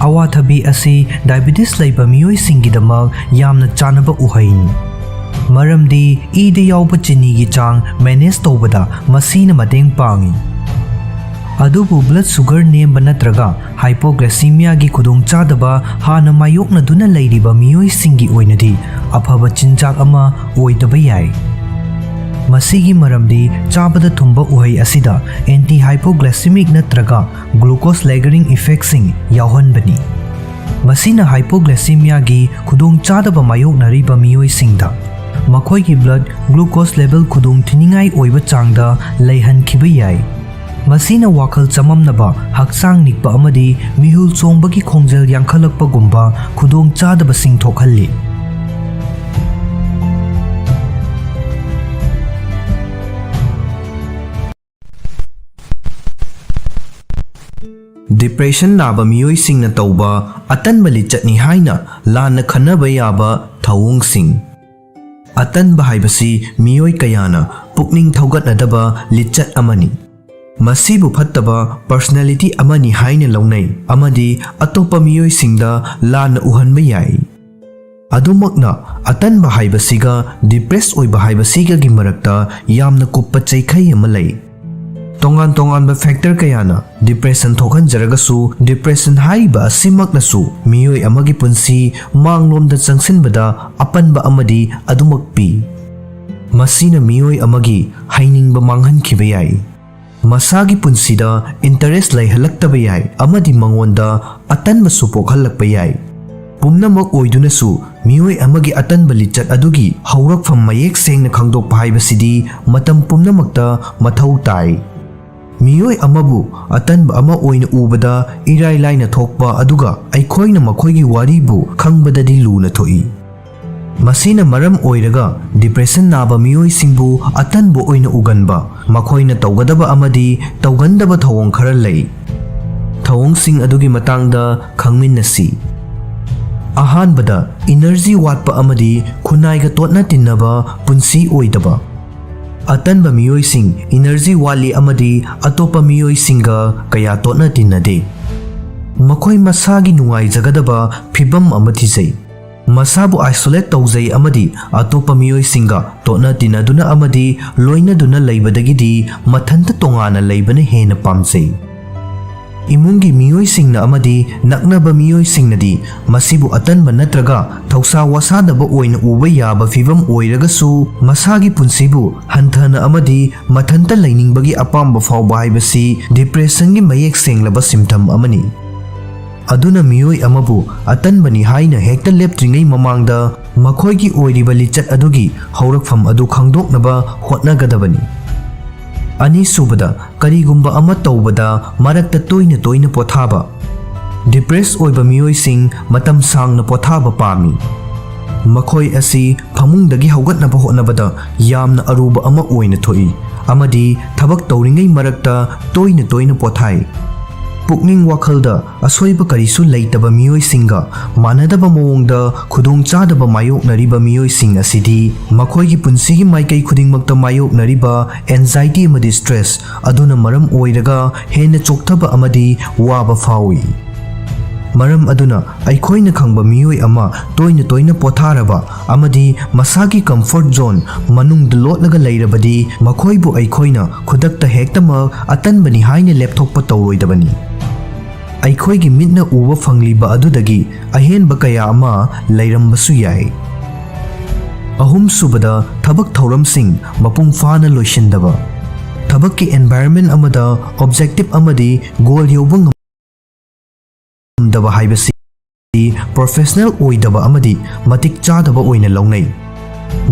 ꯑꯋꯥꯊꯕꯤ ꯑꯁꯤ ꯗꯥꯏꯕꯤꯇꯤꯁ ꯂꯩꯕ ꯃꯤꯑꯣꯏꯁꯤꯡꯒꯤꯗꯃꯛ ꯌꯥꯝꯅ ꯆꯥꯅꯕ ꯎꯍꯩꯅꯤ, ꯃꯔꯝꯗꯤ ꯏꯗ ꯌꯥꯎꯕ ꯆꯤꯅꯤꯒꯤ ꯆꯥꯡ ꯃꯦꯅꯦꯖ ꯇꯧꯕꯗ ꯃꯁꯤꯅ ꯃꯇꯦꯡ ꯄꯥꯡꯏ꯫ ꯑꯗꯨꯕꯨ ꯕ꯭ꯂꯗ ꯁꯨꯒꯔ ꯅꯦꯝꯕ ꯅꯠꯇ꯭ꯔꯒ ꯍꯥꯏꯄꯣꯒ꯭ꯂꯥꯏꯁꯤꯃꯤꯌꯥꯒꯤ ꯈꯨꯗꯣꯡꯆꯥꯗꯕ ꯍꯥꯟꯅ ꯃꯥꯌꯣꯛꯅꯗꯨꯅ ꯂꯩꯔꯤꯕ ꯃꯤꯑꯣꯏꯁꯤꯡꯒꯤ ꯑꯣꯏꯅꯗꯤ ꯑꯐꯕ ꯆꯤꯟꯖꯥꯛ ꯑꯃ ꯑꯣꯏꯗꯕ ꯌꯥꯏ꯫ ꯃꯁꯤꯒꯤ ꯃꯔꯝꯗꯤ ꯆꯥꯕꯗ ꯊꯨꯝꯕ ꯎꯍꯩ ꯑꯁꯤꯗ ꯑꯦꯟꯇꯤ ꯍꯥꯏꯄꯣꯒ꯭ꯂꯥꯏꯁꯤꯃꯤꯛ ꯅꯠꯇ꯭ꯔꯒ ꯒ꯭ꯂꯨꯀꯣꯁ ꯂꯦꯒꯔꯤꯡ ꯏꯐꯦꯛꯁꯤꯡ ꯌꯥꯎꯍꯟꯕꯅꯤ꯫ ꯃꯁꯤꯅ ꯍꯥꯏꯄꯣꯒ꯭ꯂꯥꯏꯁꯤꯃꯤꯌꯥꯒꯤ ꯈꯨꯗꯣꯡꯆꯥꯗꯕ ꯃꯥꯌꯣꯛꯅꯔꯤꯕ ꯃꯤꯑꯣꯏꯁꯤꯡꯗ ꯃꯈꯣꯏꯒꯤ blood glucose level ꯈꯨꯗꯣꯡ ꯊꯤꯅꯤꯡꯉꯥꯏ ꯑꯣꯏꯕ ꯆꯥꯡꯗ ꯂꯩꯍꯟꯈꯤꯕ ꯌꯥꯏ꯫ ꯃꯁꯤꯅ ꯋꯥꯈꯜ ꯆꯃꯝꯅꯕ, ꯍꯛꯆꯥꯡ ꯅꯤꯛꯄ ꯑꯃꯗꯤ ꯃꯤꯍꯨꯜ ꯆꯣꯡꯕꯒꯤ ꯈꯣꯡꯖꯦꯜ ꯌꯥꯡꯈꯠꯂꯛꯄꯒꯨꯝꯕ ꯈꯨꯗꯣꯡ ꯆꯥꯗꯕꯁꯤꯡ ꯊꯣꯛꯍꯜꯂꯤ꯫ Depression ꯅꯥꯕ ꯃꯤꯑꯣꯏꯁꯤꯡꯅ ꯇꯧꯕ ꯑꯇꯟꯕ ꯂꯤꯆꯠꯅꯤ ꯍꯥꯏꯅ ꯂꯥꯟꯅ ꯈꯟꯅꯕ ꯌꯥꯕ ꯊꯧꯑꯣꯡꯁꯤꯡ꯫ ꯑꯇꯟꯕ ꯍꯥꯏꯕꯁꯤ ꯃꯤꯑꯣꯏ ꯀꯌꯥꯅ ꯄꯨꯛꯅꯤꯡ ꯊꯧꯒꯠꯅꯗꯕ ꯂꯤꯆꯠ ꯑꯃꯅꯤ꯫ ꯃꯁꯤꯕꯨ ꯐꯠꯇꯕ personality ꯑꯃꯅꯤ ꯍꯥꯏꯅ ꯂꯧꯅꯩ ꯑꯃꯗꯤ ꯑꯇꯣꯞꯄ ꯃꯤꯑꯣꯏꯁꯤꯡꯗ ꯂꯥꯟꯅ ꯎꯍꯟꯕ ꯌꯥꯏ꯫ ꯑꯗꯨꯃꯛꯅ, ꯑꯇꯟꯕ ꯍꯥꯏꯕꯁꯤꯒ depress ꯑꯣꯏꯕ ꯍꯥꯏꯕꯁꯤꯒꯒꯤ ꯃꯔꯛꯇ ꯌꯥꯝꯅ ꯀꯨꯞꯄ ꯆꯩꯈꯩ ꯑꯃ ꯂꯩ꯫ ꯇꯣꯉꯥꯟ ꯇꯣꯉꯥꯟꯕ factor ꯀꯌꯥꯅ depression ꯊꯣꯛꯍꯟꯖꯔꯒꯁꯨ, depression ꯍꯥꯏꯔꯤꯕ ꯑꯁꯤꯃꯛꯅꯁꯨ ꯃꯤꯑꯣꯏ ꯑꯃꯒꯤ ꯄꯨꯟꯁꯤ ꯃꯥꯡꯂꯣꯝꯗ ꯆꯪꯁꯤꯟꯕꯗ ꯑꯄꯟꯕ ꯑꯃꯗꯤ ꯑꯗꯨꯃꯛ ꯄꯤ꯫ ꯃꯁꯤꯅ ꯃꯤꯑꯣꯏ ꯑꯃꯒꯤ ꯍꯩꯅꯤꯡꯕ ꯃꯥꯡꯍꯟꯈꯤꯕ ꯌꯥꯏ, ꯃꯁꯥꯒꯤ ꯄꯨꯟꯁꯤꯗ interest ꯂꯩꯍꯜꯂꯛꯇꯕ ꯌꯥꯏ ꯑꯃꯗꯤ ꯃꯉꯣꯟꯗ ꯑꯇꯟꯕꯁꯨ ꯄꯣꯛꯍꯜꯂꯛꯄ ꯌꯥꯏ꯫ ꯄꯨꯝꯅꯃꯛ ꯑꯣꯏꯗꯨꯅꯁꯨ, ꯃꯤꯑꯣꯏ ꯑꯃꯒꯤ ꯑꯇꯟꯕ ꯂꯤꯆꯠ ꯑꯗꯨꯒꯤ ꯍꯧꯔꯛꯐꯝ ꯃꯌꯦꯛ ꯁꯦꯡꯅ ꯈꯪꯗꯣꯛꯄ ꯍꯥꯏꯕꯁꯤꯗꯤ ꯃꯇꯝ ꯄꯨꯝꯅꯃꯛꯇ ꯃꯊꯧ ꯇꯥꯏ꯫ ꯃꯤꯑꯣꯏ ꯑꯃꯕꯨ ꯑꯇꯟꯕ ꯑꯃ ꯑꯣꯏꯅ ꯎꯕꯗ ꯏꯔꯥꯏ ꯂꯥꯏꯅ ꯊꯣꯛꯄ, ꯑꯗꯨꯒ ꯑꯩꯈꯣꯏꯅ ꯃꯈꯣꯏꯒꯤ ꯋꯥꯔꯤꯕꯨ ꯈꯪꯕꯗꯗꯤ ꯂꯨꯅ ꯊꯣꯛꯏ꯫ ꯃꯁꯤꯅ ꯃꯔꯝ ꯑꯣꯏꯔꯒ depression ꯅꯥꯕ ꯃꯤꯑꯣꯏꯁꯤꯡꯕꯨ ꯑꯇꯟꯕ ꯑꯣꯏꯅ ꯎꯒꯟꯕ, ꯃꯈꯣꯏꯅ ꯇꯧꯒꯗꯕ ꯑꯃꯗꯤ ꯇꯧꯒꯟꯗꯕ ꯊꯧꯑꯣꯡ ꯈꯔ ꯂꯩ꯫ ꯊꯧꯑꯣꯡꯁꯤꯡ ꯑꯗꯨꯒꯤ ꯃꯇꯥꯡꯗ ꯈꯪꯃꯤꯟꯅꯁꯤ꯫ ꯑꯍꯥꯟꯕꯗ, energy ꯋꯥꯠꯄ ꯑꯃꯗꯤ ꯈꯨꯟꯅꯥꯏꯒ ꯇꯣꯠꯅ ꯇꯤꯟꯅꯕ ꯄꯨꯟꯁꯤ ꯑꯣꯏꯗꯕ꯫ ꯑꯇꯟꯕ ꯃꯤꯑꯣꯏꯁꯤꯡ energy ꯋꯥꯠꯂꯤ ꯑꯃꯗꯤ ꯑꯇꯣꯞꯄ ꯃꯤꯑꯣꯏꯁꯤꯡꯒ ꯀꯌꯥ ꯇꯣꯠꯅ ꯇꯤꯟꯅꯗꯦ꯫ ꯃꯈꯣꯏ ꯃꯁꯥꯒꯤ ꯅꯨꯡꯉꯥꯏꯖꯒꯗꯕ ꯐꯤꯚꯝ ꯑꯃ ꯊꯤꯖꯩ꯫ ꯃꯁꯥꯕꯨ isolate ꯇꯧꯖꯩ ꯑꯃꯗꯤ ꯑꯇꯣꯞꯄ ꯃꯤꯑꯣꯏꯁꯤꯡꯒ ꯇꯣꯠꯅ ꯇꯤꯟꯅꯗꯨꯅ ꯑꯃꯗꯤ ꯂꯣꯏꯅꯗꯨꯅ ꯂꯩꯕꯗꯒꯤꯗꯤ ꯃꯊꯟꯇ ꯇꯣꯉꯥꯟꯅ ꯂꯩꯕꯅ ꯍꯦꯟꯅ ꯄꯥꯝꯖꯩ꯫ ꯏꯃꯨꯡꯒꯤ ꯃꯤꯑꯣꯏꯁꯤꯡꯅ ꯑꯃꯗꯤ ꯅꯛꯅꯕ ꯃꯤꯑꯣꯏꯁꯤꯡꯅꯗꯤ ꯃꯁꯤꯕꯨ ꯑꯇꯟꯕ ꯅꯠꯇ꯭ꯔꯒ ꯊꯧꯁꯥ ꯋꯥꯁꯥꯗꯕ ꯑꯣꯏꯅ ꯎꯕ ꯌꯥꯕ ꯐꯤꯚꯝ ꯑꯣꯏꯔꯒꯁꯨ, ꯃꯁꯥꯒꯤ ꯄꯨꯟꯁꯤꯕꯨ ꯍꯟꯊꯅ ꯑꯃꯗꯤ ꯃꯊꯟꯇ ꯂꯩꯅꯤꯡꯕꯒꯤ ꯑꯄꯥꯝꯕ ꯐꯥꯎꯕ ꯍꯥꯏꯕꯁꯤ depression ꯒꯤ ꯃꯌꯦꯛ ꯁꯦꯡꯂꯕ symptom ꯑꯃꯅꯤ꯫ ꯑꯗꯨꯅ ꯃꯤꯑꯣꯏ ꯑꯃꯕꯨ ꯑꯇꯟꯕꯅꯤ ꯍꯥꯏꯅ ꯍꯦꯛꯇ ꯂꯦꯞꯇ꯭ꯔꯤꯉꯩ ꯃꯃꯥꯡꯗ ꯃꯈꯣꯏꯒꯤ ꯑꯣꯏꯔꯤꯕ ꯂꯤꯆꯠ ꯑꯗꯨꯒꯤ ꯍꯧꯔꯛꯐꯝ ꯑꯗꯨ ꯈꯪꯗꯣꯛꯅꯕ ꯍꯣꯠꯅꯒꯗꯕꯅꯤ꯫ ꯑꯅꯤꯁꯨꯕꯗ, ꯀꯔꯤꯒꯨꯝꯕ ꯑꯃ ꯇꯧꯕꯗ ꯃꯔꯛꯇ ꯇꯣꯏꯅ ꯇꯣꯏꯅ ꯄꯣꯊꯥꯕ꯫ ꯗꯤꯄ꯭ꯔꯦꯁ ꯑꯣꯏꯕ ꯃꯤꯑꯣꯏꯁꯤꯡ ꯃꯇꯝ ꯁꯥꯡꯅ ꯄꯣꯊꯥꯕ ꯄꯥꯝꯃꯤ꯫ ꯃꯈꯣꯏ ꯑꯁꯤ ꯐꯃꯨꯡꯗꯒꯤ ꯍꯧꯒꯠꯅꯕ ꯍꯣꯠꯅꯕꯗ ꯌꯥꯝꯅ ꯑꯔꯨꯕ ꯑꯃ ꯑꯣꯏꯅ ꯊꯣꯛꯏ ꯑꯃꯗꯤ ꯊꯕꯛ ꯇꯧꯔꯤꯉꯩ ꯃꯔꯛꯇ ꯇꯣꯏꯅ ꯇꯣꯏꯅ ꯄꯣꯊꯥꯏ꯫ ꯄꯨꯛꯅꯤꯡ ꯋꯥꯈꯜꯗ ꯑꯁꯣꯏꯕ ꯀꯔꯤꯁꯨ ꯂꯩꯇꯕ ꯃꯤꯑꯣꯏꯁꯤꯡꯒ ꯃꯥꯟꯅꯗꯕ ꯃꯑꯣꯡꯗ ꯈꯨꯗꯣꯡꯆꯥꯗꯕ ꯃꯥꯌꯣꯛꯅꯔꯤꯕ ꯃꯤꯑꯣꯏꯁꯤꯡ ꯑꯁꯤꯗꯤ ꯃꯈꯣꯏꯒꯤ ꯄꯨꯟꯁꯤꯒꯤ ꯃꯥꯏꯀꯩ ꯈꯨꯗꯤꯡꯃꯛꯇ ꯃꯥꯌꯣꯛꯅꯔꯤꯕ anxiety ꯑꯃꯗꯤ stress ꯑꯗꯨꯅ ꯃꯔꯝ ꯑꯣꯏꯔꯒ ꯍꯦꯟꯅ ꯆꯣꯛꯊꯕ ꯑꯃꯗꯤ ꯋꯥꯕ ꯐꯥꯎꯏ꯫ ꯃꯔꯝ ꯑꯗꯨꯅ, ꯑꯩꯈꯣꯏꯅ ꯈꯪꯕ ꯃꯤꯑꯣꯏ ꯑꯃ ꯇꯣꯏꯅ ꯇꯣꯏꯅ ꯄꯣꯊꯥꯔꯕ ꯑꯃꯗꯤ ꯃꯁꯥꯒꯤ comfort zone ꯃꯅꯨꯡꯗ ꯂꯣꯠꯂꯒ ꯂꯩꯔꯕꯗꯤ, ꯃꯈꯣꯏꯕꯨ ꯑꯩꯈꯣꯏꯅ ꯈꯨꯗꯛꯇ ꯍꯦꯛꯇꯃꯛ ꯑꯇꯟꯕꯅꯤ ꯍꯥꯏꯅ ꯂꯦꯞꯊꯣꯛꯄ ꯇꯧꯔꯣꯏꯗꯕꯅꯤ꯫ ꯑꯩꯈꯣꯏꯒꯤ ꯃꯤꯠꯅ ꯎꯕ ꯐꯪꯂꯤꯕ ꯑꯗꯨꯗꯒꯤ ꯑꯍꯦꯟꯕ ꯀꯌꯥ ꯑꯃ ꯂꯩꯔꯝꯕꯁꯨ ꯌꯥꯏ꯫ ꯑꯍꯨꯝꯁꯨꯕꯗ, ꯊꯕꯛ ꯊꯧꯔꯝꯁꯤꯡ ꯃꯄꯨꯡ ꯐꯥꯅ ꯂꯣꯏꯁꯤꯟꯗꯕ꯫ ꯊꯕꯛꯀꯤ environment ꯑꯃꯗ objective ꯑꯃꯗꯤ goal ꯌꯧꯕ ꯉꯝꯗꯕ ꯍꯥꯏꯕꯁꯤ professional ꯑꯣꯏꯗꯕ ꯑꯃꯗꯤ ꯃꯇꯤꯛ ꯆꯥꯗꯕ ꯑꯣꯏꯅ ꯂꯧꯅꯩ꯫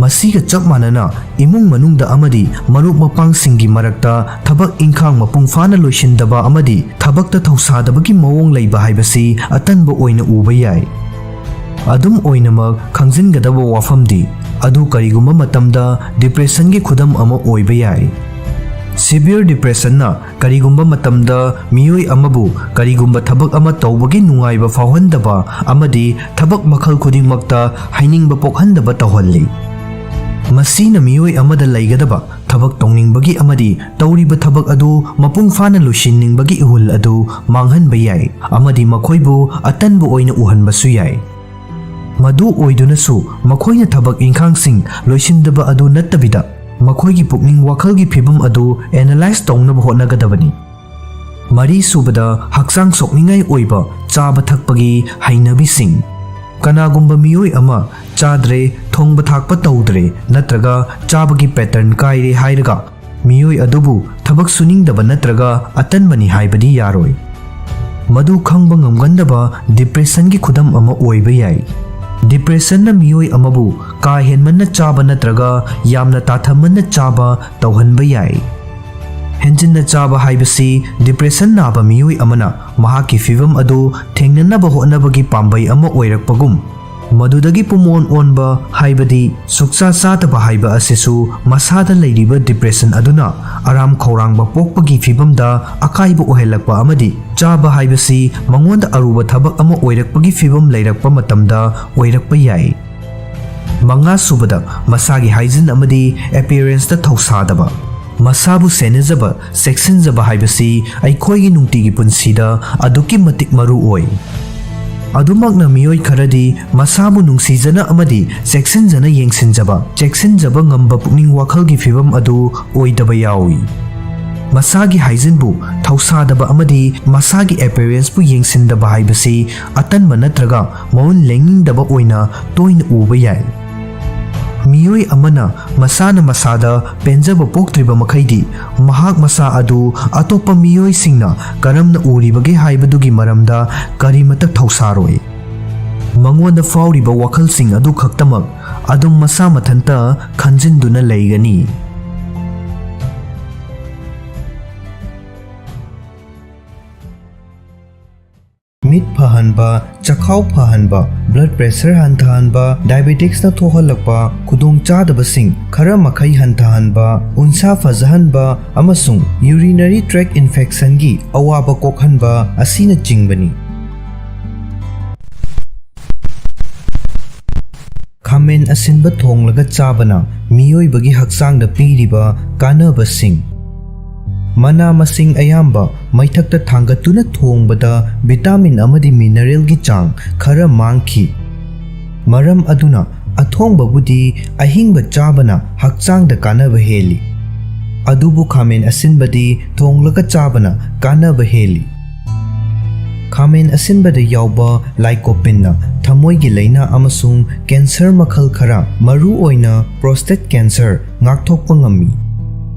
ꯃꯁꯤꯒ ꯆꯞ ꯃꯥꯟꯅꯅ, ꯏꯃꯨꯡ ꯃꯅꯨꯡꯗ ꯑꯃꯗꯤ ꯃꯔꯨꯞ ꯃꯄꯥꯡꯁꯤꯡꯒꯤ ꯃꯔꯛꯇ ꯊꯕꯛ ꯏꯪꯈꯥꯡ ꯃꯄꯨꯡ ꯐꯥꯅ ꯂꯣꯏꯁꯤꯟꯗꯕ ꯑꯃꯗꯤ ꯊꯕꯛꯇ ꯊꯧꯁꯥꯗꯕꯒꯤ ꯃꯑꯣꯡ ꯂꯩꯕ ꯍꯥꯏꯕꯁꯤ ꯑꯇꯟꯕ ꯑꯣꯏꯅ ꯎꯕ ꯌꯥꯏ꯫ ꯑꯗꯨꯝ ꯑꯣꯏꯅꯃꯛ, ꯈꯪꯖꯤꯟꯒꯗꯕ ꯋꯥꯐꯝꯗꯤ, ꯑꯗꯨ ꯀꯔꯤꯒꯨꯝꯕ ꯃꯇꯝꯗ depressionꯒꯤ ꯈꯨꯗꯝ ꯑꯃ ꯑꯣꯏꯕ ꯌꯥꯏ꯫ Severe depressionꯅ ꯀꯔꯤꯒꯨꯝꯕ ꯃꯇꯝꯗ ꯃꯤꯑꯣꯏ ꯑꯃꯕꯨ ꯀꯔꯤꯒꯨꯝꯕ ꯊꯕꯛ ꯑꯃ ꯇꯧꯕꯒꯤ ꯅꯨꯡꯉꯥꯏꯕ ꯐꯥꯎꯍꯟꯗꯕ ꯑꯃꯗꯤ ꯊꯕꯛ ꯃꯈꯜ ꯈꯨꯗꯤꯡꯃꯛꯇ ꯍꯩꯅꯤꯡꯕ ꯄꯣꯛꯍꯟꯗꯕ ꯇꯧꯍꯜꯂꯤ꯫ ꯃꯁꯤꯅ ꯃꯤꯑꯣꯏ ꯑꯃꯗ ꯂꯩꯒꯗꯕ ꯊꯕꯛ ꯇꯧꯅꯤꯡꯕꯒꯤ ꯑꯃꯗꯤ ꯇꯧꯔꯤꯕ ꯊꯕꯛ ꯑꯗꯨ ꯃꯄꯨꯡ ꯐꯥꯅ ꯂꯣꯏꯁꯤꯟꯅꯤꯡꯕꯒꯤ ꯏꯍꯨꯜ ꯑꯗꯨ ꯃꯥꯡꯍꯟꯕ ꯌꯥꯏ ꯑꯃꯗꯤ ꯃꯈꯣꯏꯕꯨ ꯑꯇꯟꯕ ꯑꯣꯏꯅ ꯎꯍꯟꯕꯁꯨ ꯌꯥꯏ꯫ ꯃꯗꯨ ꯑꯣꯏꯗꯨꯅꯁꯨ, ꯃꯈꯣꯏꯅ ꯊꯕꯛ ꯏꯪꯈꯥꯡꯁꯤꯡ ꯂꯣꯏꯁꯤꯟꯗꯕ ꯑꯗꯨ ꯅꯠꯇꯕꯤꯗ, ꯃꯈꯣꯏꯒꯤ ꯄꯨꯛꯅꯤꯡ ꯋꯥꯈꯜꯒꯤ ꯐꯤꯚꯝ ꯑꯗꯨ analyze ꯇꯧꯅꯕ ꯍꯣꯠꯅꯒꯗꯕꯅꯤ꯫ ꯃꯔꯤꯁꯨꯕꯗ, ꯍꯛꯆꯥꯡ ꯁꯣꯛꯅꯤꯡꯉꯥꯏ ꯑꯣꯏꯕ ꯆꯥꯕ ꯊꯛꯄꯒꯤ ꯍꯩꯅꯕꯤꯁꯤꯡ꯫ ꯀꯅꯥꯒꯨꯝꯕ ꯃꯤꯑꯣꯏ ꯑꯃ ꯆꯥꯗ꯭ꯔꯦ, ꯊꯣꯡꯕ ꯊꯥꯛꯄ ꯇꯧꯗ꯭ꯔꯦ, ꯅꯠꯇ꯭ꯔꯒ ꯆꯥꯕꯒꯤ pattern ꯀꯥꯏꯔꯦ ꯍꯥꯏꯔꯒ ꯃꯤꯑꯣꯏ ꯑꯗꯨꯕꯨ ꯊꯕꯛ ꯁꯨꯅꯤꯡꯗꯕ ꯅꯠꯇ꯭ꯔꯒ ꯑꯇꯟꯕꯅꯤ ꯍꯥꯏꯕꯗꯤ ꯌꯥꯔꯣꯏ꯫ ꯃꯗꯨ ꯈꯪꯕ ꯉꯝꯒꯟꯗꯕ depressionꯒꯤ ꯈꯨꯗꯝ ꯑꯃ ꯑꯣꯏꯕ ꯌꯥꯏ꯫ Depressionꯅ ꯃꯤꯑꯣꯏ ꯑꯃꯕꯨ ꯀꯥ ꯍꯦꯟꯃꯟꯅ ꯆꯥꯕ ꯅꯠꯇ꯭ꯔꯒ ꯌꯥꯝꯅ ꯇꯥꯊꯃꯟꯅ ꯆꯥꯕ ꯇꯧꯍꯟꯕ ꯌꯥꯏ꯫ ꯍꯦꯟꯖꯤꯟꯅ ꯆꯥꯕ ꯍꯥꯏꯕꯁꯤ depression ꯅꯥꯕ ꯃꯤꯑꯣꯏ ꯑꯃꯅ ꯃꯍꯥꯛꯀꯤ ꯐꯤꯚꯝ ꯑꯗꯨ ꯊꯦꯡꯅꯅꯕ ꯍꯣꯠꯅꯕꯒꯤ ꯄꯥꯝꯕꯩ ꯑꯃ ꯑꯣꯏꯔꯛꯄꯒꯨꯝ, ꯃꯗꯨꯗꯒꯤ ꯄꯨꯝꯑꯣꯟ ꯑꯣꯟꯕ ꯍꯥꯏꯕꯗꯤ ꯁꯨꯛꯆꯥ ꯆꯥꯗꯕ ꯍꯥꯏꯕ ꯑꯁꯤꯁꯨ ꯃꯁꯥꯗ ꯂꯩꯔꯤꯕ depression ꯑꯗꯨꯅ ꯑꯔꯥꯝ ꯈꯧꯔꯥꯡꯕ ꯄꯣꯛꯄꯒꯤ ꯐꯤꯚꯝꯗ ꯑꯀꯥꯏꯕ ꯑꯣꯏꯍꯜꯂꯛꯄ ꯑꯃꯗꯤ ꯆꯥꯕ ꯍꯥꯏꯕꯁꯤ ꯃꯉꯣꯟꯗ ꯑꯔꯨꯕ ꯊꯕꯛ ꯑꯃ ꯑꯣꯏꯔꯛꯄꯒꯤ ꯐꯤꯚꯝ ꯂꯩꯔꯛꯄ ꯃꯇꯝꯗ ꯑꯣꯏꯔꯛꯄ ꯌꯥꯏ꯫ ꯃꯉꯥꯁꯨꯕꯗ, ꯃꯁꯥꯒꯤ hygiene ꯑꯃꯗꯤ appearanceꯇ ꯊꯧꯁꯥꯗꯕ꯫ ꯃꯁꯥꯕꯨ ꯁꯦꯟꯅꯖꯕ, ꯆꯦꯛꯁꯤꯟꯖꯕ ꯍꯥꯏꯕꯁꯤ ꯑꯩꯈꯣꯏꯒꯤ ꯅꯨꯡꯇꯤꯒꯤ ꯄꯨꯟꯁꯤꯗ ꯑꯗꯨꯛꯀꯤ ꯃꯇꯤꯛ ꯃꯔꯨ ꯑꯣꯏ꯫ ꯑꯗꯨꯃꯛꯅ ꯃꯤꯑꯣꯏ ꯈꯔꯗꯤ ꯃꯁꯥꯕꯨ ꯅꯨꯡꯁꯤꯖꯅ ꯑꯃꯗꯤ ꯆꯦꯛꯁꯤꯟꯖꯅ ꯌꯦꯡꯁꯤꯟꯖꯕ, ꯆꯦꯛꯁꯤꯟꯖꯕ ꯉꯝꯕ ꯄꯨꯛꯅꯤꯡ ꯋꯥꯈꯜꯒꯤ ꯐꯤꯚꯝ ꯑꯗꯨ ꯑꯣꯏꯗꯕ ꯌꯥꯎꯏ꯫ ꯃꯁꯥꯒꯤ hygieneꯕꯨ ꯊꯧꯁꯥꯗꯕ ꯑꯃꯗꯤ ꯃꯁꯥꯒꯤ appearanceꯄꯨ ꯌꯦꯡꯁꯤꯟꯗꯕ ꯍꯥꯏꯕꯁꯤ ꯑꯇꯟꯕ ꯅꯠꯇ꯭ꯔꯒ ꯃꯒꯨꯟ ꯂꯦꯡꯅꯤꯡꯗꯕ ꯑꯣꯏꯅ ꯇꯣꯏꯅ ꯎꯕ ꯌꯥꯏ꯫ ꯃꯤꯑꯣꯏ ꯑꯃꯅ ꯃꯁꯥꯅ ꯃꯁꯥꯗ ꯄꯦꯟꯖꯕ ꯄꯣꯛꯇ꯭ꯔꯤꯕ ꯃꯈꯩꯗꯤ, ꯃꯍꯥꯛ ꯃꯁꯥ ꯑꯗꯨ ꯑꯇꯣꯞꯄ ꯃꯤꯑꯣꯏꯁꯤꯡꯅ ꯀꯔꯝꯅ ꯎꯔꯤꯕꯒꯦ ꯍꯥꯏꯕꯗꯨꯒꯤ ꯃꯔꯝꯗ ꯀꯔꯤꯃꯠꯇ ꯊꯧꯁꯥꯔꯣꯏ꯫ ꯃꯉꯣꯟꯗ ꯐꯥꯎꯔꯤꯕ ꯋꯥꯈꯜꯁꯤꯡ ꯑꯗꯨ ꯈꯛꯇꯃꯛ ꯑꯗꯨꯝ ꯃꯁꯥ ꯃꯊꯟꯇ ꯈꯟꯖꯤꯟꯗꯨꯅ ꯂꯩꯒꯅꯤ꯫ ꯃꯤꯠ ꯐꯍꯟꯕ, ꯆꯈꯥꯎ ꯐꯍꯟꯕ, blood pressure ꯍꯟꯊꯍꯟꯕ, diabeticsꯅ ꯊꯣꯛꯍꯜꯂꯛꯄ ꯈꯨꯗꯣꯡꯆꯥꯗꯕꯁꯤꯡ ꯈꯔ ꯃꯈꯩ ꯍꯟꯊꯍꯟꯕ, ꯎꯟꯁꯥ ꯐꯖꯍꯟꯕ ꯑꯃꯁꯨꯡ urinary tract infectionꯒꯤ ꯑꯋꯥꯕ ꯀꯣꯛꯍꯟꯕ ꯑꯁꯤꯅꯆꯤꯡꯕꯅꯤ꯫ ꯈꯥꯃꯦꯟ ꯑꯁꯤꯟꯕ ꯊꯣꯡꯂꯒ ꯆꯥꯕꯅ ꯃꯤꯑꯣꯏꯕꯒꯤ ꯍꯛꯆꯥꯡꯗ ꯄꯤꯔꯤꯕ ꯀꯥꯟꯅꯕꯁꯤꯡ꯫ ꯃꯅꯥ ꯃꯁꯤꯡ ꯑꯌꯥꯝꯕ ꯃꯩꯊꯛꯇ ꯊꯥꯡꯒꯠꯇꯨꯅ ꯊꯣꯡꯕꯗ vitamin ꯑꯃꯗꯤ mineralꯒꯤ ꯆꯥꯡ ꯈꯔ ꯃꯥꯡꯈꯤ꯫ ꯃꯔꯝ ꯑꯗꯨꯅ ꯑꯊꯣꯡꯕꯕꯨꯗꯤ ꯑꯍꯤꯡꯕ ꯆꯥꯕꯅ ꯍꯛꯆꯥꯡꯗ ꯀꯥꯟꯅꯕ ꯍꯦꯜꯂꯤ꯫ ꯑꯗꯨꯕꯨ ꯈꯥꯃꯦꯟ ꯑꯁꯤꯟꯕꯗꯤ ꯊꯣꯡꯂꯒ ꯆꯥꯕꯅ ꯀꯥꯟꯅꯕ ꯍꯦꯜꯂꯤ꯫ ꯈꯥꯃꯦꯟ ꯑꯁꯤꯟꯕꯗ ꯌꯥꯎꯕ lycopeneꯅ ꯊꯃꯣꯏꯒꯤ ꯂꯥꯏꯅꯥ ꯑꯃꯁꯨꯡ cancer ꯃꯈꯜ ꯈꯔ, ꯃꯔꯨꯑꯣꯏꯅ prostate cancer, ꯉꯥꯛꯊꯣꯛꯄ ꯉꯝꯃꯤ꯫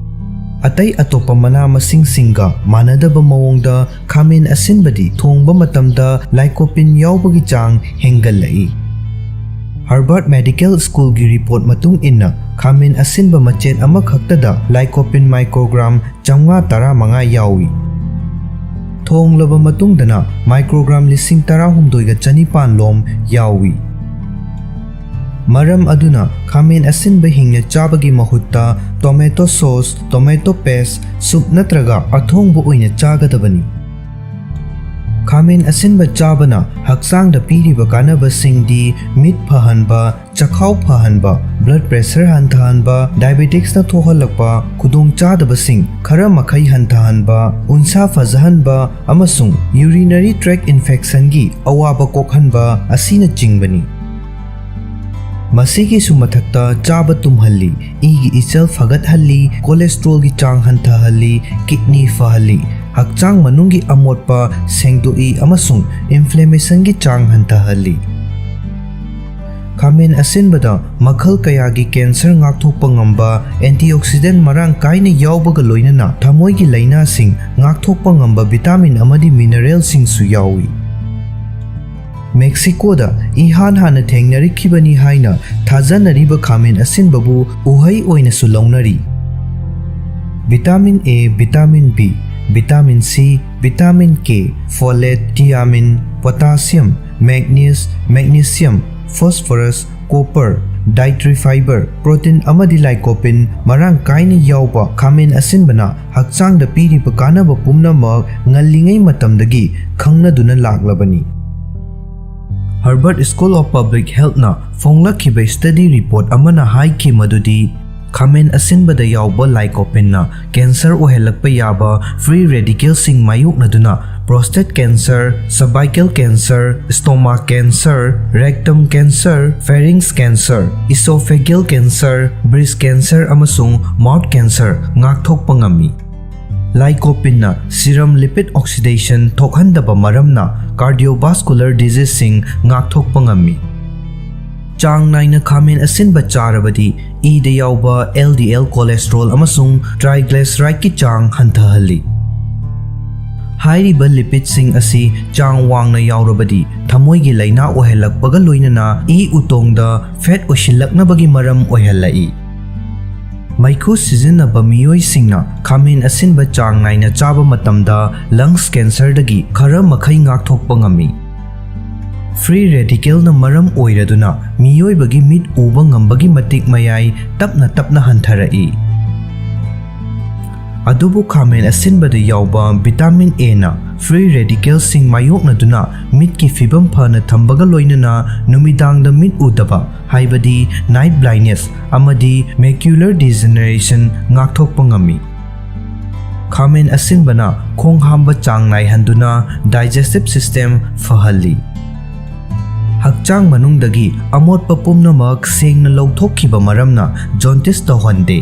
ꯑꯇꯩ ꯑꯇꯣꯞꯄ ꯃꯅꯥ ꯃꯁꯤꯡꯁꯤꯡꯒ ꯃꯥꯟꯅꯗꯕ ꯃꯑꯣꯡꯗ ꯈꯥꯃꯦꯟ ꯑꯁꯤꯟꯕꯗꯤ ꯊꯣꯡꯕ ꯃꯇꯝꯗ lycopene ꯌꯥꯎꯕꯒꯤ ꯆꯥꯡ ꯍꯦꯟꯒꯠꯂꯛꯏ꯫ Harvard Medical Schoolꯒꯤ report ꯃꯇꯨꯡ ꯏꯟꯅ, ꯈꯥꯃꯦꯟ ꯑꯁꯤꯟꯕ ꯃꯆꯦꯠ ꯑꯃꯈꯛꯇꯗ lycopene microgram ꯆꯥꯝꯃꯉꯥ ꯇꯔꯥꯃꯉꯥ ꯌꯥꯎꯏ꯫ ꯊꯣꯡꯂꯕ ꯃꯇꯨꯡꯗꯅ microgram ꯂꯤꯁꯤꯡ ꯇꯔꯥꯍꯨꯝꯗꯣꯏꯒ ꯆꯅꯤꯄꯥꯟ ꯂꯣꯝ ꯌꯥꯎꯏ꯫ ꯃꯔꯝ ꯑꯗꯨꯅ, ꯈꯥꯃꯦꯟ ꯑꯁꯤꯟꯕ ꯍꯤꯡꯅ ꯆꯥꯕꯒꯤ ꯃꯍꯨꯠꯇ tomato sauce, tomato paste, soup ꯅꯠꯇ꯭ꯔꯒ ꯑꯊꯣꯡꯕ ꯑꯣꯏꯅ ꯆꯥꯒꯗꯕꯅꯤ꯫ ꯈꯥꯃꯦꯟ ꯑꯁꯤꯟꯕ ꯆꯥꯕꯅ ꯍꯛꯆꯥꯡꯗ ꯄꯤꯔꯤꯕ ꯀꯥꯟꯅꯕꯁꯤꯡꯗꯤ ꯃꯤꯠ ꯐꯍꯟꯕ, ꯆꯈꯥꯎ ꯐꯍꯟꯕ, blood pressure ꯍꯟꯊꯍꯟꯕ, diabeticsꯅ ꯊꯣꯛꯍꯜꯂꯛꯄ ꯈꯨꯗꯣꯡꯆꯥꯗꯕꯁꯤꯡ ꯈꯔ ꯃꯈꯩ ꯍꯟꯊꯍꯟꯕ, ꯎꯟꯁꯥ ꯐꯖꯍꯟꯕ ꯑꯃꯁꯨꯡ urinary tract infectionꯒꯤ ꯑꯋꯥꯕ ꯀꯣꯛꯍꯟꯕ ꯑꯁꯤꯅꯆꯤꯡꯕꯅꯤ꯫ ꯃꯁꯤꯒꯤꯁꯨ ꯃꯊꯛꯇ, ꯆꯥꯕ ꯇꯨꯝꯍꯜꯂꯤ, ꯏꯒꯤ ꯏꯆꯦꯜ ꯐꯒꯠꯍꯜꯂꯤ, cholesterolꯒꯤ ꯆꯥꯡ ꯍꯟꯊꯍꯜꯂꯤ, kidney ꯐꯍꯜꯂꯤ, ꯍꯛꯆꯥꯡ ꯃꯅꯨꯡꯒꯤ ꯑꯃꯣꯠꯄ ꯁꯦꯡꯗꯣꯛꯏ ꯑꯃꯁꯨꯡ inflammationꯒꯤ ꯆꯥꯡ ꯍꯟꯊꯍꯜꯂꯤ꯫ ꯈꯥꯃꯦꯟ ꯑꯁꯤꯟꯕꯗ ꯃꯈꯜ ꯀꯌꯥꯒꯤ cancer ꯉꯥꯛꯊꯣꯛꯄ ꯉꯝꯕ antioxidant ꯃꯔꯥꯡ ꯀꯥꯏꯅ ꯌꯥꯎꯕꯒ ꯂꯣꯏꯅꯅ ꯊꯃꯣꯏꯒꯤ ꯂꯥꯏꯅꯥꯁꯤꯡ ꯉꯥꯛꯊꯣꯛꯄ ꯉꯝꯕ vitamin ꯑꯃꯗꯤ mineralꯁꯤꯡꯁꯨ ꯌꯥꯎꯏ꯫ ꯃꯦꯛꯁꯤꯀꯣꯗ ꯏꯍꯥꯟ ꯍꯥꯟꯅ ꯊꯦꯡꯅꯔꯛꯈꯤꯕꯅꯤ ꯍꯥꯏꯅ ꯊꯥꯖꯅꯔꯤꯕ ꯈꯥꯃꯦꯟ ꯑꯁꯤꯟꯕꯕꯨ ꯎꯍꯩ ꯑꯣꯏꯅꯁꯨ ꯂꯧꯅꯔꯤ꯫ Vitamin A, vitamin B, vitamin C, vitamin K, folate, thiamine, potassium, manganese, magnesium, phosphorus, copper, dietary fiber, protein ꯑꯃꯗꯤ lycopene ꯃꯔꯥꯡ ꯀꯥꯏꯅ ꯌꯥꯎꯕ ꯈꯥꯃꯦꯟ ꯑꯁꯤꯟꯕꯅ ꯍꯛꯆꯥꯡꯗ ꯄꯤꯔꯤꯕ ꯀꯥꯟꯅꯕ ꯄꯨꯝꯅꯃꯛ ꯉꯜꯂꯤꯉꯩ ꯃꯇꯝꯗꯒꯤ ꯈꯪꯅꯗꯨꯅ ꯂꯥꯛꯂꯕꯅꯤ꯫ Harvard School of Public Healthꯅ ꯐꯣꯡꯂꯛꯈꯤꯕ study report ꯑꯃꯅ ꯍꯥꯏꯈꯤ ꯃꯗꯨꯗꯤ, ꯈꯥꯃꯦꯟ ꯑꯁꯤꯟꯕꯗ ꯌꯥꯎꯕ lycopeneꯅ cancer ꯑꯣꯏꯍꯜꯂꯛꯄ ꯌꯥꯕ free radicalꯁꯤꯡ ꯃꯥꯌꯣꯛꯅꯗꯨꯅ prostate cancer, cervical cancer, stomach cancer, rectum cancer, pharynx cancer, esophageal cancer, breast cancer ꯑꯃꯁꯨꯡ mouth cancer ꯉꯥꯛꯊꯣꯛꯄ ꯉꯝꯃꯤ꯫ Lycopeneꯅ serum lipid oxidation ꯊꯣꯛꯍꯟꯗꯕ ꯃꯔꯝꯅ cardiovascular diseaseꯁꯤꯡ ꯉꯥꯛꯊꯣꯛꯄ ꯉꯝꯃꯤ꯫ ꯆꯥꯡ ꯅꯥꯏꯅ ꯈꯥꯃꯦꯟ ꯑꯁꯤꯟꯕ ꯆꯥꯔꯕꯗꯤ ꯏꯗ ꯌꯥꯎꯕ LDL cholesterol ꯑꯃꯁꯨꯡ triglycerideꯀꯤ ꯆꯥꯡ ꯍꯟꯊꯍꯜꯂꯤ꯫ ꯍꯥꯏꯔꯤꯕ ꯂꯤꯄꯤꯗꯁꯤꯡ ꯑꯁꯤ ꯆꯥꯡ ꯋꯥꯡꯅ ꯌꯥꯎꯔꯕꯗꯤ ꯊꯃꯣꯏꯒꯤ ꯂꯥꯏꯅꯥ ꯑꯣꯏꯍꯜꯂꯛꯄꯒ ꯂꯣꯏꯅꯅ ꯏ ꯎꯇꯣꯡꯗ ꯐꯦꯠ ꯑꯣꯏꯁꯤꯜꯂꯛꯅꯕꯒꯤ ꯃꯔꯝ ꯑꯣꯏꯍꯜꯂꯛꯏ꯫ ꯃꯩꯈꯨ ꯁꯤꯖꯤꯟꯅꯕ ꯃꯤꯑꯣꯏꯁꯤꯡꯅ ꯈꯥꯃꯦꯟ ꯑꯁꯤꯟꯕ ꯆꯥꯡ ꯅꯥꯏꯅ ꯆꯥꯕ ꯃꯇꯝꯗ ꯂꯪꯁ ꯀꯦꯟꯁꯔꯗꯒꯤ ꯈꯔ ꯃꯈꯩ ꯉꯥꯛꯊꯣꯛꯄ ꯉꯝꯃꯤ꯫ ꯐ꯭ꯔꯤ ꯔꯦꯗꯤꯀꯦꯜꯅ ꯃꯔꯝ ꯑꯣꯏꯔꯗꯨꯅ ꯃꯤꯑꯣꯏꯕꯒꯤ ꯃꯤꯠ ꯎꯕ ꯉꯝꯕꯒꯤ ꯃꯇꯤꯛ ꯃꯌꯥꯏ ꯇꯞꯅ ꯇꯞꯅ ꯍꯟꯊꯔꯛꯏ꯫ ꯑꯗꯨꯕꯨ ꯈꯥꯃꯦꯟ ꯑꯁꯤꯟꯕꯗ ꯌꯥꯎꯕ ꯚꯤꯇꯥꯃꯤꯟ ꯑꯦꯅ ꯐ꯭ꯔꯤ ꯔꯦꯗꯤꯀꯦꯜꯁꯤꯡ ꯃꯥꯌꯣꯛꯅꯗꯨꯅ ꯃꯤꯠꯀꯤ ꯐꯤꯕꯝ ꯐꯅ ꯊꯝꯕꯒ ꯂꯣꯏꯅꯅ ꯅꯨꯃꯤꯗꯥꯡꯗ ꯃꯤꯠ ꯎꯗꯕ, ꯍꯥꯏꯕꯗꯤ ꯅꯥꯏꯠ ꯕ꯭ꯂꯥꯏꯟꯗꯅꯦꯁ ꯑꯃꯗꯤ ꯃꯦꯀ꯭ꯌꯨꯂꯔ ꯗꯤꯖꯦꯅꯦꯔꯦꯁꯟ ꯉꯥꯛꯊꯣꯛꯄ ꯉꯝꯃꯤ꯫ ꯈꯥꯃꯦꯟ ꯑꯁꯤꯟꯕꯅ ꯈꯣꯡ ꯍꯥꯝꯕ ꯆꯥꯡ ꯅꯥꯏꯍꯟꯗꯨꯅ ꯗꯥꯏꯖꯦꯁꯇꯤꯚ ꯁꯤꯁꯇꯦꯝ ꯐꯍꯜꯂꯤ꯫ ꯍꯛꯆꯥꯡ ꯃꯅꯨꯡꯗꯒꯤ ꯑꯃꯣꯠꯄ ꯄꯨꯝꯅꯃꯛ ꯁꯦꯡꯅ ꯂꯧꯊꯣꯛꯈꯤꯕ ꯃꯔꯝꯅ ꯖꯣꯟꯇꯤꯁ ꯇꯧꯍꯟꯗꯦ꯫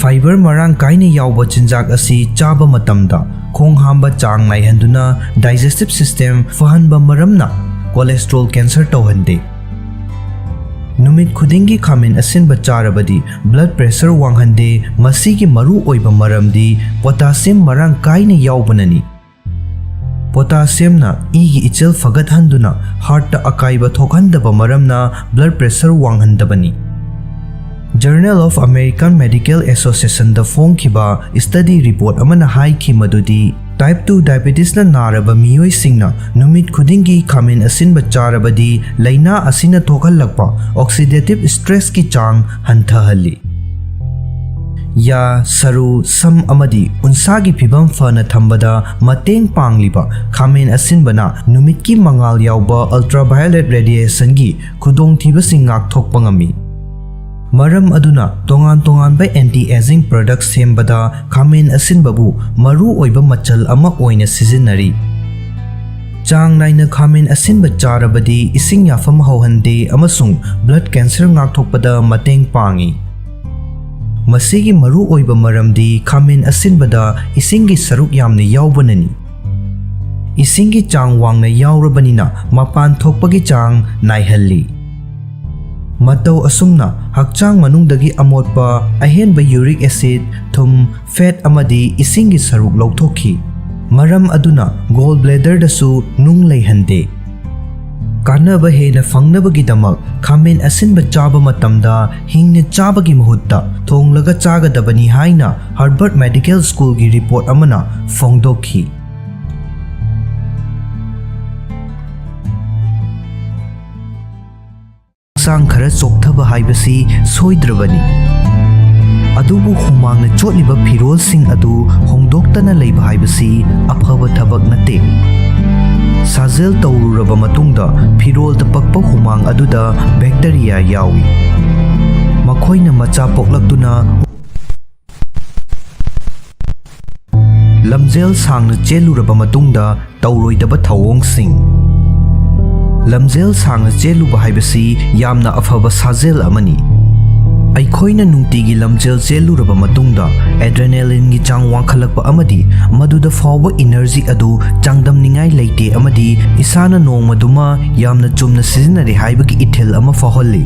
ꯐꯥꯏꯕꯔ ꯃꯔꯥꯡ ꯀꯥꯏꯅ ꯌꯥꯎꯕ ꯆꯤꯟꯖꯥꯛ ꯑꯁꯤ ꯆꯥꯕ ꯃꯇꯝꯗ ꯈꯣꯡ ꯍꯥꯝꯕ ꯆꯥꯡ ꯅꯥꯏꯍꯟꯗꯨꯅ ꯗꯥꯏꯖꯦꯁꯇꯤꯚ ꯁꯤꯁꯇꯦꯝ ꯐꯍꯟꯕ ꯃꯔꯝꯅ ꯀꯣꯂꯦꯁꯇ꯭ꯔꯣꯜ ꯀꯦꯟꯁꯔ ꯇꯧꯍꯟꯗꯦ꯫ ꯅꯨꯃꯤꯠ ꯈꯨꯗꯤꯡꯒꯤ ꯈꯥꯃꯦꯟ ꯑꯁꯤꯟꯕ ꯆꯥꯔꯕꯗꯤ ꯕ꯭ꯂꯗ ꯄ꯭ꯔꯦꯁꯔ ꯋꯥꯡꯍꯟꯗꯦ꯫ ꯃꯁꯤꯒꯤ ꯃꯔꯨ ꯑꯣꯏꯕ ꯃꯔꯝꯗꯤ ꯄꯣꯇꯥꯁꯤꯌꯝ ꯃꯔꯥꯡ ꯀꯥꯏꯅ ꯌꯥꯎꯕꯅꯅꯤ꯫ ꯄꯣꯇꯥꯁꯤꯌꯝꯅ ꯏꯒꯤ ꯏꯆꯦꯜ ꯐꯒꯠꯍꯟꯗꯨꯅ ꯍꯥꯔꯠꯇ ꯑꯀꯥꯏꯕ ꯊꯣꯛꯍꯟꯗꯕ ꯃꯔꯝꯅ ꯕ꯭ꯂꯗ ꯄ꯭ꯔꯦꯁꯔ ꯋꯥꯡꯍꯟꯗꯕꯅꯤ꯫ ꯖꯔꯅꯦꯜ ꯑꯣꯐ ꯑꯃꯦꯔꯤꯀꯥꯟ ꯃꯦꯗꯤꯀꯦꯜ ꯑꯦꯁꯣꯁꯤꯌꯦꯁꯟꯗ ꯐꯣꯡꯈꯤꯕ ꯁ꯭ꯇꯗꯤ ꯔꯤꯄꯣꯔꯠ ꯑꯃꯅ ꯍꯥꯏꯈꯤ ꯃꯗꯨꯗꯤ ꯇꯥꯏꯞ ꯇꯨ ꯗꯥꯏꯕꯦꯇꯤꯁꯅ ꯅꯥꯔꯕ ꯃꯤꯑꯣꯏꯁꯤꯡꯅ ꯅꯨꯃꯤꯠ ꯈꯨꯗꯤꯡꯒꯤ ꯈꯥꯃꯦꯟ ꯑꯁꯤꯟꯕ ꯆꯥꯔꯕꯗꯤ ꯂꯥꯏꯅꯥ ꯑꯁꯤꯅ ꯊꯣꯛꯍꯜꯂꯛꯄ ꯑꯣꯛꯁꯤꯗꯦꯇꯤꯚ ꯁ꯭ꯇ꯭ꯔꯦꯁꯀꯤ ꯆꯥꯡ ꯍꯟꯊꯍꯜꯂꯤ꯫ ꯌꯥ, ꯁꯔꯨ, ꯁꯝ ꯑꯃꯗꯤ ꯎꯟꯁꯥꯒꯤ ꯐꯤꯕꯝ ꯐꯅ ꯊꯝꯕꯗ ꯃꯇꯦꯡ ꯄꯥꯡꯂꯤꯕ ꯈꯥꯃꯦꯟ ꯑꯁꯤꯟꯕꯅ ꯅꯨꯃꯤꯠꯀꯤ ꯃꯉꯥꯜ ꯌꯥꯎꯕ ꯑꯜꯇ꯭ꯔꯥꯚꯥꯏꯑꯣꯂꯦꯠ ꯔꯦꯗꯤꯌꯦꯁꯟꯒꯤ ꯈꯨꯗꯣꯡꯊꯤꯕꯁꯤꯡ ꯉꯥꯛꯊꯣꯛꯄ ꯉꯝꯃꯤ꯫ ꯃꯔꯝ ꯑꯗꯨꯅ ꯇꯣꯉꯥꯟ ꯇꯣꯉꯥꯟꯕ ꯑꯦꯟꯇꯤ ꯑꯦꯖꯤꯡ ꯄ꯭ꯔꯗꯛ ꯁꯦꯝꯕꯗ ꯈꯥꯃꯦꯟ ꯑꯁꯤꯟꯕꯕꯨ ꯃꯔꯨ ꯑꯣꯏꯕ ꯃꯆꯜ ꯑꯃ ꯑꯣꯏꯅ ꯁꯤꯖꯤꯟꯅꯔꯤ꯫ ꯆꯥꯡ ꯅꯥꯏꯅ ꯈꯥꯃꯦꯟ ꯑꯁꯤꯟꯕ ꯆꯥꯔꯕꯗꯤ ꯏꯁꯤꯡ ꯌꯥꯐꯝ ꯍꯧꯍꯟꯗꯦ ꯑꯃꯁꯨꯡ ꯕ꯭ꯂꯗ ꯀꯦꯟꯁꯔ ꯉꯥꯛꯊꯣꯛꯄꯗ ꯃꯇꯦꯡ ꯄꯥꯡꯏ꯫ ꯃꯁꯤꯒꯤ ꯃꯔꯨ ꯑꯣꯏꯕ ꯃꯔꯝꯗꯤ ꯈꯥꯃꯦꯟ ꯑꯁꯤꯟꯕꯗ ꯏꯁꯤꯡꯒꯤ ꯁꯔꯨꯛ ꯌꯥꯝꯅ ꯌꯥꯎꯕꯅꯅꯤ꯫ ꯏꯁꯤꯡꯒꯤ ꯆꯥꯡ ꯋꯥꯡꯅ ꯌꯥꯎꯔꯕꯅꯤꯅ ꯃꯄꯥꯟ ꯊꯣꯛꯄꯒꯤ ꯆꯥꯡ ꯅꯥꯏꯍꯜꯂꯤ꯫ ꯃꯇꯧ ꯑꯁꯨꯝꯅ ꯍꯛꯆꯥꯡ ꯃꯅꯨꯡꯗꯒꯤ ꯑꯃꯣꯠꯄ, ꯑꯍꯦꯟꯕ uric acid, ꯊꯨꯝ, fat ꯑꯃꯗꯤ ꯏꯁꯤꯡꯒꯤ ꯁꯔꯨꯛ ꯂꯧꯊꯣꯛꯈꯤ꯫ ꯃꯔꯝ ꯑꯗꯨꯅ gall bladderꯗꯁꯨ ꯅꯨꯡ ꯂꯩꯍꯟꯗꯦ꯫ ꯀꯥꯟꯅꯕ ꯍꯦꯟꯅ ꯐꯪꯅꯕꯒꯤꯗꯃꯛ ꯈꯥꯃꯦꯟ ꯑꯁꯤꯟꯕ ꯆꯥꯕ ꯃꯇꯝꯗ ꯍꯤꯡꯅ ꯆꯥꯕꯒꯤ ꯃꯍꯨꯠꯇ ꯊꯣꯡꯂꯒ ꯆꯥꯒꯗꯕꯅꯤ ꯍꯥꯏꯅ Harvard Medical Schoolꯒꯤ report ꯑꯃꯅ ꯐꯣꯡꯗꯣꯛꯈꯤ꯫ ꯍꯛꯆꯥꯡ ꯈꯔ ꯆꯣꯛꯊꯕ ꯍꯥꯏꯕꯁꯤ ꯁꯣꯏꯗ꯭ꯔꯕꯅꯤ, ꯑꯗꯨꯕꯨ ꯍꯨꯃꯥꯡꯅ ꯆꯣꯠꯂꯤꯕ ꯐꯤꯔꯣꯜꯁꯤꯡ ꯑꯗꯨ ꯍꯣꯡꯗꯣꯛꯇꯅ ꯂꯩꯕ ꯍꯥꯏꯕꯁꯤ ꯑꯐꯕ ꯊꯕꯛ ꯅꯠꯇꯦ꯫ ꯁꯥꯖꯦꯜ ꯇꯧꯔꯨꯔꯕ ꯃꯇꯨꯡꯗ ꯐꯤꯔꯣꯜꯗ ꯄꯛꯄ ꯍꯨꯃꯥꯡ ꯑꯗꯨꯗ bacteria ꯌꯥꯎꯏ꯫ ꯃꯈꯣꯏꯅ ꯃꯆꯥ ꯄꯣꯛꯂꯛꯇꯨꯅ ꯂꯝꯖꯦꯜ ꯁꯥꯡꯅ ꯆꯦꯜꯂꯨꯔꯕ ꯃꯇꯨꯡꯗ ꯇꯧꯔꯣꯏꯗꯕ ꯊꯧꯑꯣꯡꯁꯤꯡ꯫ ꯂꯝꯖꯦꯜ ꯁꯥꯡꯅ ꯆꯦꯜꯂꯨꯕ ꯍꯥꯏꯕꯁꯤ ꯌꯥꯝꯅ ꯑꯐꯕ ꯁꯥꯖꯦꯜ ꯑꯃꯅꯤ꯫ ꯑꯩꯈꯣꯏꯅ ꯅꯨꯡꯇꯤꯒꯤ ꯂꯝꯖꯦꯜ ꯆꯦꯜꯂꯨꯔꯕ ꯃꯇꯨꯡꯗ adrenalineꯒꯤ ꯆꯥꯡ ꯋꯥꯡꯈꯠꯂꯛꯄ ꯑꯃꯗꯤ ꯃꯗꯨꯗ ꯐꯥꯎꯕ energy ꯑꯗꯨ ꯆꯥꯡꯗꯝꯅꯤꯡꯉꯥꯏ ꯂꯩꯇꯦ ꯑꯃꯗꯤ ꯏꯁꯥꯅ ꯅꯣꯡꯃꯗꯨꯃ ꯌꯥꯝꯅ ꯆꯨꯝꯅ ꯁꯤꯖꯤꯟꯅꯔꯦ ꯍꯥꯏꯕꯒꯤ ꯏꯊꯤꯜ ꯑꯃ ꯐꯥꯎꯍꯜꯂꯤ꯫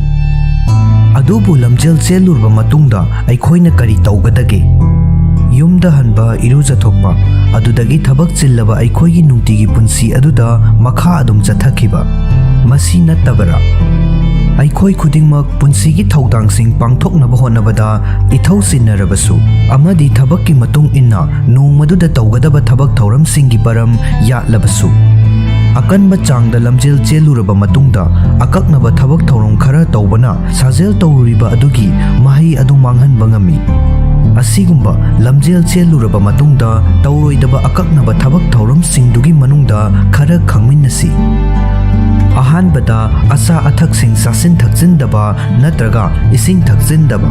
ꯑꯗꯨꯕꯨ ꯂꯝꯖꯦꯜ ꯆꯦꯜꯂꯨꯔꯕ ꯃꯇꯨꯡꯗ ꯑꯩꯈꯣꯏꯅ ꯀꯔꯤ ꯇꯧꯒꯗꯒꯦ? ꯌꯨꯝꯗ ꯍꯟꯕ, ꯏꯔꯨꯖꯊꯣꯛꯄ, ꯑꯗꯨꯗꯒꯤ ꯊꯕꯛ ꯆꯤꯜꯂꯕ ꯑꯩꯈꯣꯏꯒꯤ ꯅꯨꯡꯇꯤꯒꯤ ꯄꯨꯟꯁꯤ ꯑꯗꯨꯗ ꯃꯈꯥ ꯑꯗꯨꯝ ꯆꯠꯊꯈꯤꯕ꯫ ꯃꯁꯤ ꯅꯠꯇꯕꯔꯥ? ꯑꯩꯈꯣꯏ ꯈꯨꯗꯤꯡꯃꯛ ꯄꯨꯟꯁꯤꯒꯤ ꯊꯧꯗꯥꯡꯁꯤꯡ ꯄꯥꯡꯊꯣꯛꯅꯕ ꯍꯣꯠꯅꯕꯗ ꯏꯊꯧ ꯆꯤꯟꯅꯔꯕꯁꯨ ꯑꯃꯗꯤ ꯊꯕꯛꯀꯤ ꯃꯇꯨꯡ ꯏꯟꯅ ꯅꯣꯡꯃꯗꯨꯗ ꯇꯧꯒꯗꯕ ꯊꯕꯛ ꯊꯧꯔꯝꯁꯤꯡꯒꯤ ꯄꯔꯝ ꯌꯥꯠꯂꯕꯁꯨ, ꯑꯀꯟꯕ ꯆꯥꯡꯗ ꯂꯝꯖꯦꯜ ꯆꯦꯜꯂꯨꯔꯕ ꯃꯇꯨꯡꯗ ꯑꯀꯛꯅꯕ ꯊꯕꯛ ꯊꯧꯔꯝ ꯈꯔ ꯇꯧꯕꯅ ꯁꯥꯖꯦꯜ ꯇꯧꯔꯨꯔꯤꯕ ꯑꯗꯨꯒꯤ ꯃꯍꯩ ꯑꯗꯨ ꯃꯥꯡꯍꯟꯕ ꯉꯝꯃꯤ꯫ ꯑꯁꯤꯒꯨꯝꯕ ꯂꯝꯖꯦꯜ ꯆꯦꯜꯂꯨꯔꯕ ꯃꯇꯨꯡꯗ ꯇꯧꯔꯣꯏꯗꯕ ꯑꯀꯛꯅꯕ ꯊꯕꯛ ꯊꯧꯔꯝꯁꯤꯡꯗꯨꯒꯤ ꯃꯅꯨꯡꯗ ꯈꯔ ꯈꯪꯃꯤꯟꯅꯁꯤ꯫ ꯑꯍꯥꯟꯕꯗ, ꯑꯆꯥ ꯑꯊꯛꯁꯤꯡ ꯆꯥꯁꯤꯟ ꯊꯛꯆꯤꯟꯗꯕ ꯅꯠꯇ꯭ꯔꯒ ꯏꯁꯤꯡ ꯊꯛꯆꯤꯟꯗꯕ꯫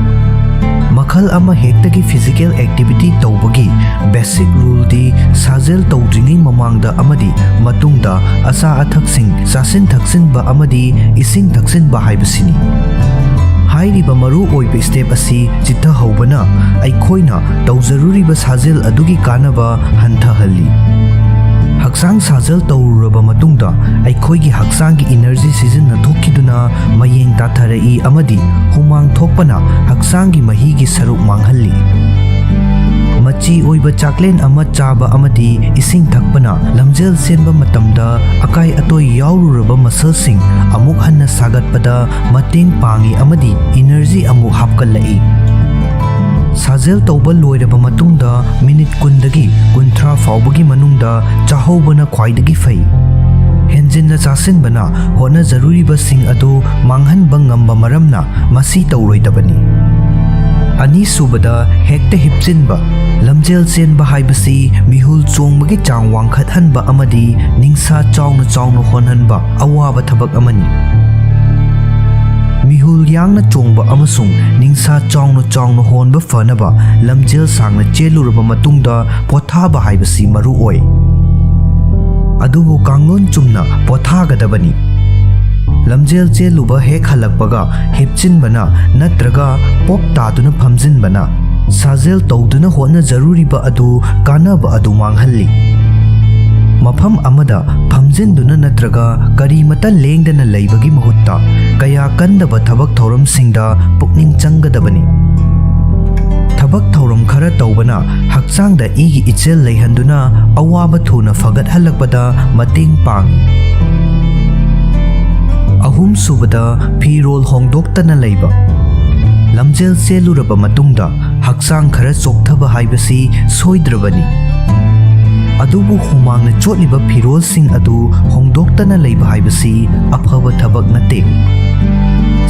ꯃꯈꯜ ꯑꯃ ꯍꯦꯛꯇꯒꯤ physical activity ꯇꯧꯕꯒꯤ basic ruleꯗꯤ ꯁꯥꯖꯦꯜ ꯇꯧꯗ꯭ꯔꯤꯉꯩ ꯃꯃꯥꯡꯗ ꯑꯃꯗꯤ ꯃꯇꯨꯡꯗ ꯑꯆꯥ ꯑꯊꯛꯁꯤꯡ ꯆꯥꯁꯤꯟ ꯊꯛꯆꯤꯟꯕ ꯑꯃꯗꯤ ꯏꯁꯤꯡ ꯊꯛꯆꯤꯟꯕ ꯍꯥꯏꯕꯁꯤꯅꯤ꯫ ꯍꯥꯏꯔꯤꯕ ꯃꯔꯨ ꯑꯣꯏꯕ step ꯑꯁꯤ ꯆꯤꯠꯊꯍꯧꯕꯅ ꯑꯩꯈꯣꯏꯅ ꯇꯧꯖꯔꯨꯔꯤꯕ ꯁꯥꯖꯦꯜ ꯑꯗꯨꯒꯤ ꯀꯥꯟꯅꯕ ꯍꯟꯊꯍꯜꯂꯤ꯫ ꯍꯛꯆꯥꯡ ꯁꯥꯖꯦꯜ ꯇꯧꯔꯨꯔꯕ ꯃꯇꯨꯡꯗ ꯑꯩꯈꯣꯏꯒꯤ ꯍꯛꯆꯥꯡꯒꯤ ꯏꯅꯔꯖꯤ ꯁꯤꯖꯤꯟꯅꯊꯣꯛꯈꯤꯗꯨꯅ ꯃꯌꯦꯡ ꯇꯥꯊꯔꯛꯏ ꯑꯃꯗꯤ ꯍꯨꯃꯥꯡ ꯊꯣꯛꯄꯅ ꯍꯛꯆꯥꯡꯒꯤ ꯃꯍꯤꯒꯤ ꯁꯔꯨꯛ ꯃꯥꯡꯍꯜꯂꯤ꯫ ꯃꯆꯤ ꯑꯣꯏꯕ ꯆꯥꯛꯂꯦꯟ ꯑꯃ ꯆꯥꯕ ꯑꯃꯗꯤ ꯏꯁꯤꯡ ꯊꯛꯄꯅ ꯂꯝꯖꯦꯜ ꯆꯦꯟꯕ ꯃꯇꯝꯗ ꯑꯀꯥꯏ ꯑꯇꯣꯏ ꯌꯥꯎꯔꯨꯔꯕ ꯃꯁꯜꯁꯤꯡ ꯑꯃꯨꯛ ꯍꯟꯅ ꯁꯥꯒꯠꯄꯗ ꯃꯇꯦꯡ ꯄꯥꯡꯏ ꯑꯃꯗꯤ ꯏꯅꯔꯖꯤ ꯑꯃꯨꯛ ꯍꯥꯞꯀꯠꯂꯛꯏ꯫ ꯁꯥꯖꯦꯜ ꯇꯧꯕ ꯂꯣꯏꯔꯕ ꯃꯇꯨꯡꯗ ꯃꯤꯅꯤꯠ ꯀꯨꯟꯗꯒꯤ ꯀꯨꯟꯊ꯭ꯔꯥ ꯐꯥꯎꯕꯒꯤ ꯃꯅꯨꯡꯗ ꯆꯥꯍꯧꯕꯅ ꯈ꯭ꯋꯥꯏꯗꯒꯤ ꯐꯩ꯫ ꯍꯦꯟꯖꯤꯟꯅ ꯆꯥꯁꯤꯟꯕꯅ ꯍꯣꯠꯅꯖꯔꯨꯔꯤꯕꯁꯤꯡ ꯑꯗꯨ ꯃꯥꯡꯍꯟꯕ ꯉꯝꯕ ꯃꯔꯝꯅ ꯃꯁꯤ ꯇꯧꯔꯣꯏꯗꯕꯅꯤ꯫ ꯑꯅꯤꯁꯨꯕꯗ, ꯍꯦꯛꯇ ꯍꯤꯞꯆꯤꯟꯕ꯫ ꯂꯝꯖꯦꯜ ꯆꯦꯟꯕ ꯍꯥꯏꯕꯁꯤ ꯃꯤꯍꯨꯜ ꯆꯣꯡꯕꯒꯤ ꯆꯥꯡ ꯋꯥꯡꯈꯠꯍꯟꯕ ꯑꯃꯗꯤ ꯅꯤꯡꯁꯥ ꯆꯥꯎꯅ ꯆꯥꯎꯅ ꯍꯣꯟꯍꯟꯕ ꯑꯋꯥꯕ ꯊꯕꯛ ꯑꯃꯅꯤ꯫ ꯃꯤꯍꯨꯜ ꯌꯥꯡꯅ ꯆꯣꯡꯕ ꯑꯃꯁꯨꯡ ꯅꯤꯡꯁꯥ ꯆꯥꯎꯅ ꯆꯥꯎꯅ ꯍꯣꯟꯕ ꯐꯅꯕ ꯂꯝꯖꯦꯜ ꯁꯥꯡꯅ ꯆꯦꯜꯂꯨꯔꯕ ꯃꯇꯨꯡꯗ ꯄꯣꯊꯥꯕ ꯍꯥꯏꯕꯁꯤ ꯃꯔꯨ ꯑꯣꯏ꯫ ꯑꯗꯨꯕꯨ ꯀꯥꯡꯂꯣꯟ ꯆꯨꯝꯅ ꯄꯣꯊꯥꯒꯗꯕꯅꯤ꯫ ꯂꯝꯖꯦꯜ ꯆꯦꯜꯂꯨꯕ ꯍꯦꯛ ꯍꯜꯂꯛꯄꯒ ꯍꯤꯞꯆꯤꯟꯕꯅ ꯅꯠꯇ꯭ꯔꯒ ꯄꯣꯞ ꯇꯥꯗꯨꯅ ꯐꯝꯖꯤꯟꯕꯅ ꯁꯥꯖꯦꯜ ꯇꯧꯗꯨꯅ ꯍꯣꯠꯅꯖꯔꯨꯔꯤꯕ ꯑꯗꯨ ꯀꯥꯟꯅꯕ ꯑꯗꯨ ꯃꯥꯡꯍꯜꯂꯤ꯫ ꯃꯐꯝ ꯑꯃꯗ ꯐꯝꯖꯤꯟꯗꯨꯅ ꯅꯠꯇ꯭ꯔꯒ ꯀꯔꯤꯃꯇ ꯂꯦꯡꯗꯅ ꯂꯩꯕꯒꯤ ꯃꯍꯨꯠꯇ ꯀꯌꯥ ꯀꯟꯗꯕ ꯊꯕꯛ ꯊꯧꯔꯝꯁꯤꯡꯗ ꯄꯨꯛꯅꯤꯡ ꯆꯪꯒꯗꯕꯅꯤ꯫ ꯊꯕꯛ ꯊꯧꯔꯝ ꯈꯔ ꯇꯧꯕꯅ ꯍꯛꯆꯥꯡꯗ ꯏꯒꯤ ꯏꯆꯦꯜ ꯂꯩꯍꯟꯗꯨꯅ ꯑꯋꯥꯕ ꯊꯨꯅ ꯐꯒꯠꯍꯜꯂꯛꯄꯗ ꯃꯇꯦꯡ ꯄꯥꯡꯏ꯫ ꯑꯍꯨꯝꯁꯨꯕꯗ, ꯐꯤꯔꯣꯜ ꯍꯣꯡꯗꯣꯛꯇꯅ ꯂꯩꯕ꯫ ꯂꯝꯖꯦꯜ ꯆꯦꯜꯂꯨꯔꯕ ꯃꯇꯨꯡꯗ ꯍꯛꯆꯥꯡ ꯈꯔ ꯆꯣꯛꯊꯕ ꯍꯥꯏꯕꯁꯤ ꯁꯣꯏꯗ꯭ꯔꯕꯅꯤ꯫ ꯑꯗꯨꯕꯨ ꯍꯨꯃꯥꯡꯅ ꯆꯣꯠꯂꯤꯕ ꯐꯤꯔꯣꯜꯁꯤꯡ ꯑꯗꯨ ꯍꯣꯡꯗꯣꯛꯇꯅ ꯂꯩꯕ ꯍꯥꯏꯕꯁꯤ ꯑꯐꯕ ꯊꯕꯛ ꯅꯠꯇꯦ꯫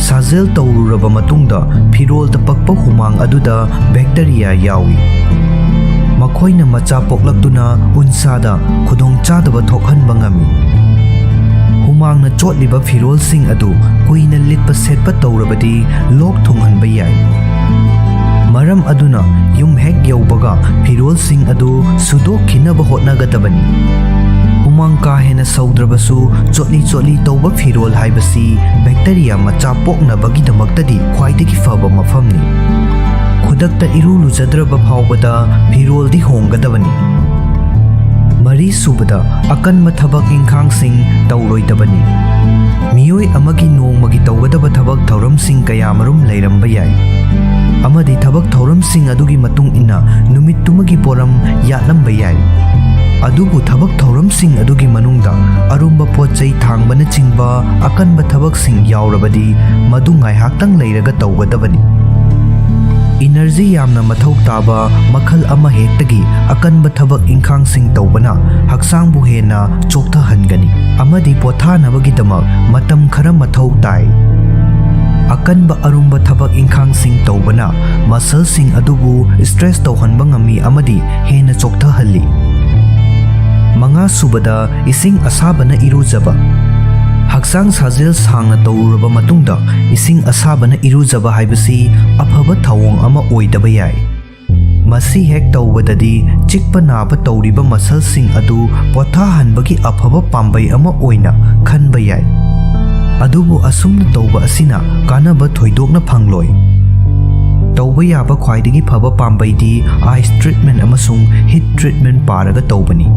ꯁꯥꯖꯦꯜ ꯇꯧꯔꯨꯔꯕ ꯃꯇꯨꯡꯗ ꯐꯤꯔꯣꯜꯗ ꯄꯛꯄ ꯍꯨꯃꯥꯡ ꯑꯗꯨꯗ ꯕꯦꯛꯇꯔꯤꯌꯥ ꯌꯥꯎꯏ꯫ ꯃꯈꯣꯏꯅ ꯃꯆꯥ ꯄꯣꯛꯂꯛꯇꯨꯅ ꯎꯟꯁꯥꯗ ꯈꯨꯗꯣꯡꯆꯥꯗꯕ ꯊꯣꯛꯍꯟꯕ ꯉꯝꯃꯤ꯫ ꯍꯨꯃꯥꯡꯅ ꯆꯣꯠꯂꯤꯕ ꯐꯤꯔꯣꯜꯁꯤꯡ ꯑꯗꯨ ꯀꯨꯏꯅ ꯂꯤꯠꯄ ꯁꯦꯠꯄ ꯇꯧꯔꯕꯗꯤ ꯂꯣꯛ ꯊꯨꯡꯍꯟꯕ ꯌꯥꯏ꯫ ꯃꯔꯝ ꯑꯗꯨꯅ ꯌꯨꯝ ꯍꯦꯛ ꯌꯧꯕꯒ ꯐꯤꯔꯣꯜꯁꯤꯡ ꯑꯗꯨ ꯁꯨꯗꯣꯛꯈꯤꯅꯕ ꯍꯣꯠꯅꯒꯗꯕꯅꯤ꯫ ꯍꯨꯃꯥꯡ ꯀꯥ ꯍꯦꯟꯅ ꯁꯧꯗ꯭ꯔꯕꯁꯨ ꯆꯣꯠꯂꯤ ꯆꯣꯠꯂꯤ ꯇꯧꯕ ꯐꯤꯔꯣꯜ ꯍꯥꯏꯕꯁꯤ ꯕꯦꯛꯇꯔꯤꯌꯥ ꯃꯆꯥ ꯄꯣꯛꯅꯕꯒꯤꯗꯃꯛꯇꯗꯤ ꯈ꯭ꯋꯥꯏꯗꯒꯤ ꯐꯕ ꯃꯐꯝꯅꯤ꯫ ꯈꯨꯗꯛꯇ ꯏꯔꯨ ꯂꯨꯖꯗ꯭ꯔꯕ ꯐꯥꯎꯕꯗ ꯐꯤꯔꯣꯜꯗꯤ ꯍꯣꯡꯒꯗꯕꯅꯤ꯫ ꯃꯔꯤꯁꯨꯕꯗ, ꯑꯀꯟꯕ ꯊꯕꯛ ꯏꯪꯈꯥꯡꯁꯤꯡ ꯇꯧꯔꯣꯏꯗꯕꯅꯤ꯫ ꯃꯤꯑꯣꯏ ꯑꯃꯒꯤ ꯅꯣꯡꯃꯒꯤ ꯇꯧꯒꯗꯕ ꯊꯕꯛ ꯊꯧꯔꯝꯁꯤꯡ ꯀꯌꯥꯃꯔꯨꯝ ꯂꯩꯔꯝꯕ ꯌꯥꯏ, ꯑꯃꯗꯤ ꯊꯕꯛ ꯊꯧꯔꯝꯁꯤꯡ ꯑꯗꯨꯒꯤ ꯃꯇꯨꯡ ꯏꯟꯅ ꯅꯨꯃꯤꯠꯇꯨꯃꯒꯤ ꯄꯣꯠꯂꯝ ꯌꯥꯠꯂꯝꯕ ꯌꯥꯏ꯫ ꯑꯗꯨꯕꯨ ꯊꯕꯛ ꯊꯧꯔꯝꯁꯤꯡ ꯑꯗꯨꯒꯤ ꯃꯅꯨꯡꯗ ꯑꯔꯨꯝꯕ ꯄꯣꯠ ꯆꯩ ꯊꯥꯡꯕꯅꯆꯤꯡꯕ ꯑꯀꯟꯕ ꯊꯕꯛꯁꯤꯡ ꯌꯥꯎꯔꯕꯗꯤ, ꯃꯗꯨ ꯉꯥꯏꯍꯥꯛꯇꯪ ꯂꯩꯔꯒ ꯇꯧꯒꯗꯕꯅꯤ꯫ ꯏꯅꯔꯖꯤ ꯌꯥꯝꯅ ꯃꯊꯧ ꯇꯥꯕ ꯃꯈꯜ ꯑꯃ ꯍꯦꯛꯇꯒꯤ ꯑꯀꯟꯕ ꯊꯕꯛ ꯏꯪꯈꯥꯡꯁꯤꯡ ꯇꯧꯕꯅ ꯍꯛꯆꯥꯡꯕꯨ ꯍꯦꯟꯅ ꯆꯣꯛꯊꯍꯟꯒꯅꯤ ꯑꯃꯗꯤ ꯄꯣꯊꯥꯅꯕꯒꯤꯗꯃꯛ ꯃꯇꯝ ꯈꯔ ꯃꯊꯧ ꯇꯥꯏ꯫ ꯑꯀꯟꯕ ꯑꯔꯨꯝꯕ ꯊꯕꯛ ꯏꯪꯈꯥꯡꯁꯤꯡ ꯇꯧꯕꯅ ꯃꯁꯜꯁꯤꯡ ꯑꯗꯨꯕꯨ ꯁ꯭ꯇ꯭ꯔꯦꯁ ꯇꯧꯍꯟꯕ ꯉꯝꯃꯤ ꯑꯃꯗꯤ ꯍꯦꯟꯅ ꯆꯣꯛꯊꯍꯜꯂꯤ꯫ ꯃꯉꯥꯁꯨꯕꯗ, ꯏꯁꯤꯡ ꯑꯁꯥꯕꯅ ꯏꯔꯨꯖꯕ꯫ ꯍꯛꯆꯥꯡ ꯁꯥꯖꯦꯜ ꯁꯥꯡꯅ ꯇꯧꯔꯨꯔꯕ ꯃꯇꯨꯡꯗ ꯏꯁꯤꯡ ꯑꯁꯥꯕꯅ ꯏꯔꯨꯖꯕ ꯍꯥꯏꯕꯁꯤ ꯑꯐꯕ ꯊꯧꯑꯣꯡ ꯑꯃ ꯑꯣꯏꯗꯕ ꯌꯥꯏ꯫ ꯃꯁꯤ ꯍꯦꯛ ꯇꯧꯕꯗꯗꯤ ꯆꯤꯛꯄ ꯅꯥꯕ ꯇꯧꯔꯤꯕ ꯃꯁꯜꯁꯤꯡ ꯑꯗꯨ ꯄꯣꯊꯥꯍꯟꯕꯒꯤ ꯑꯐꯕ ꯄꯥꯝꯕꯩ ꯑꯃ ꯑꯣꯏꯅ ꯈꯟꯕ ꯌꯥꯏ꯫ ꯑꯗꯨꯕꯨ ꯑꯁꯨꯝꯅ ꯇꯧꯕ ꯑꯁꯤꯅ ꯀꯥꯟꯅꯕ ꯊꯣꯏꯗꯣꯛꯅ ꯐꯪꯂꯣꯏ꯫ ꯇꯧꯕ ꯌꯥꯕ ꯈ꯭ꯋꯥꯏꯗꯒꯤ ꯐꯕ ꯄꯥꯝꯕꯩꯗꯤ ꯑꯥꯏꯁ ꯇ꯭ꯔꯤꯠꯃꯦꯟ ꯑꯃꯁꯨꯡ ꯍꯤꯠ ꯇ꯭ꯔꯤꯠꯃꯦꯟ ꯄꯥꯔꯒ ꯇꯧꯕꯅꯤ꯫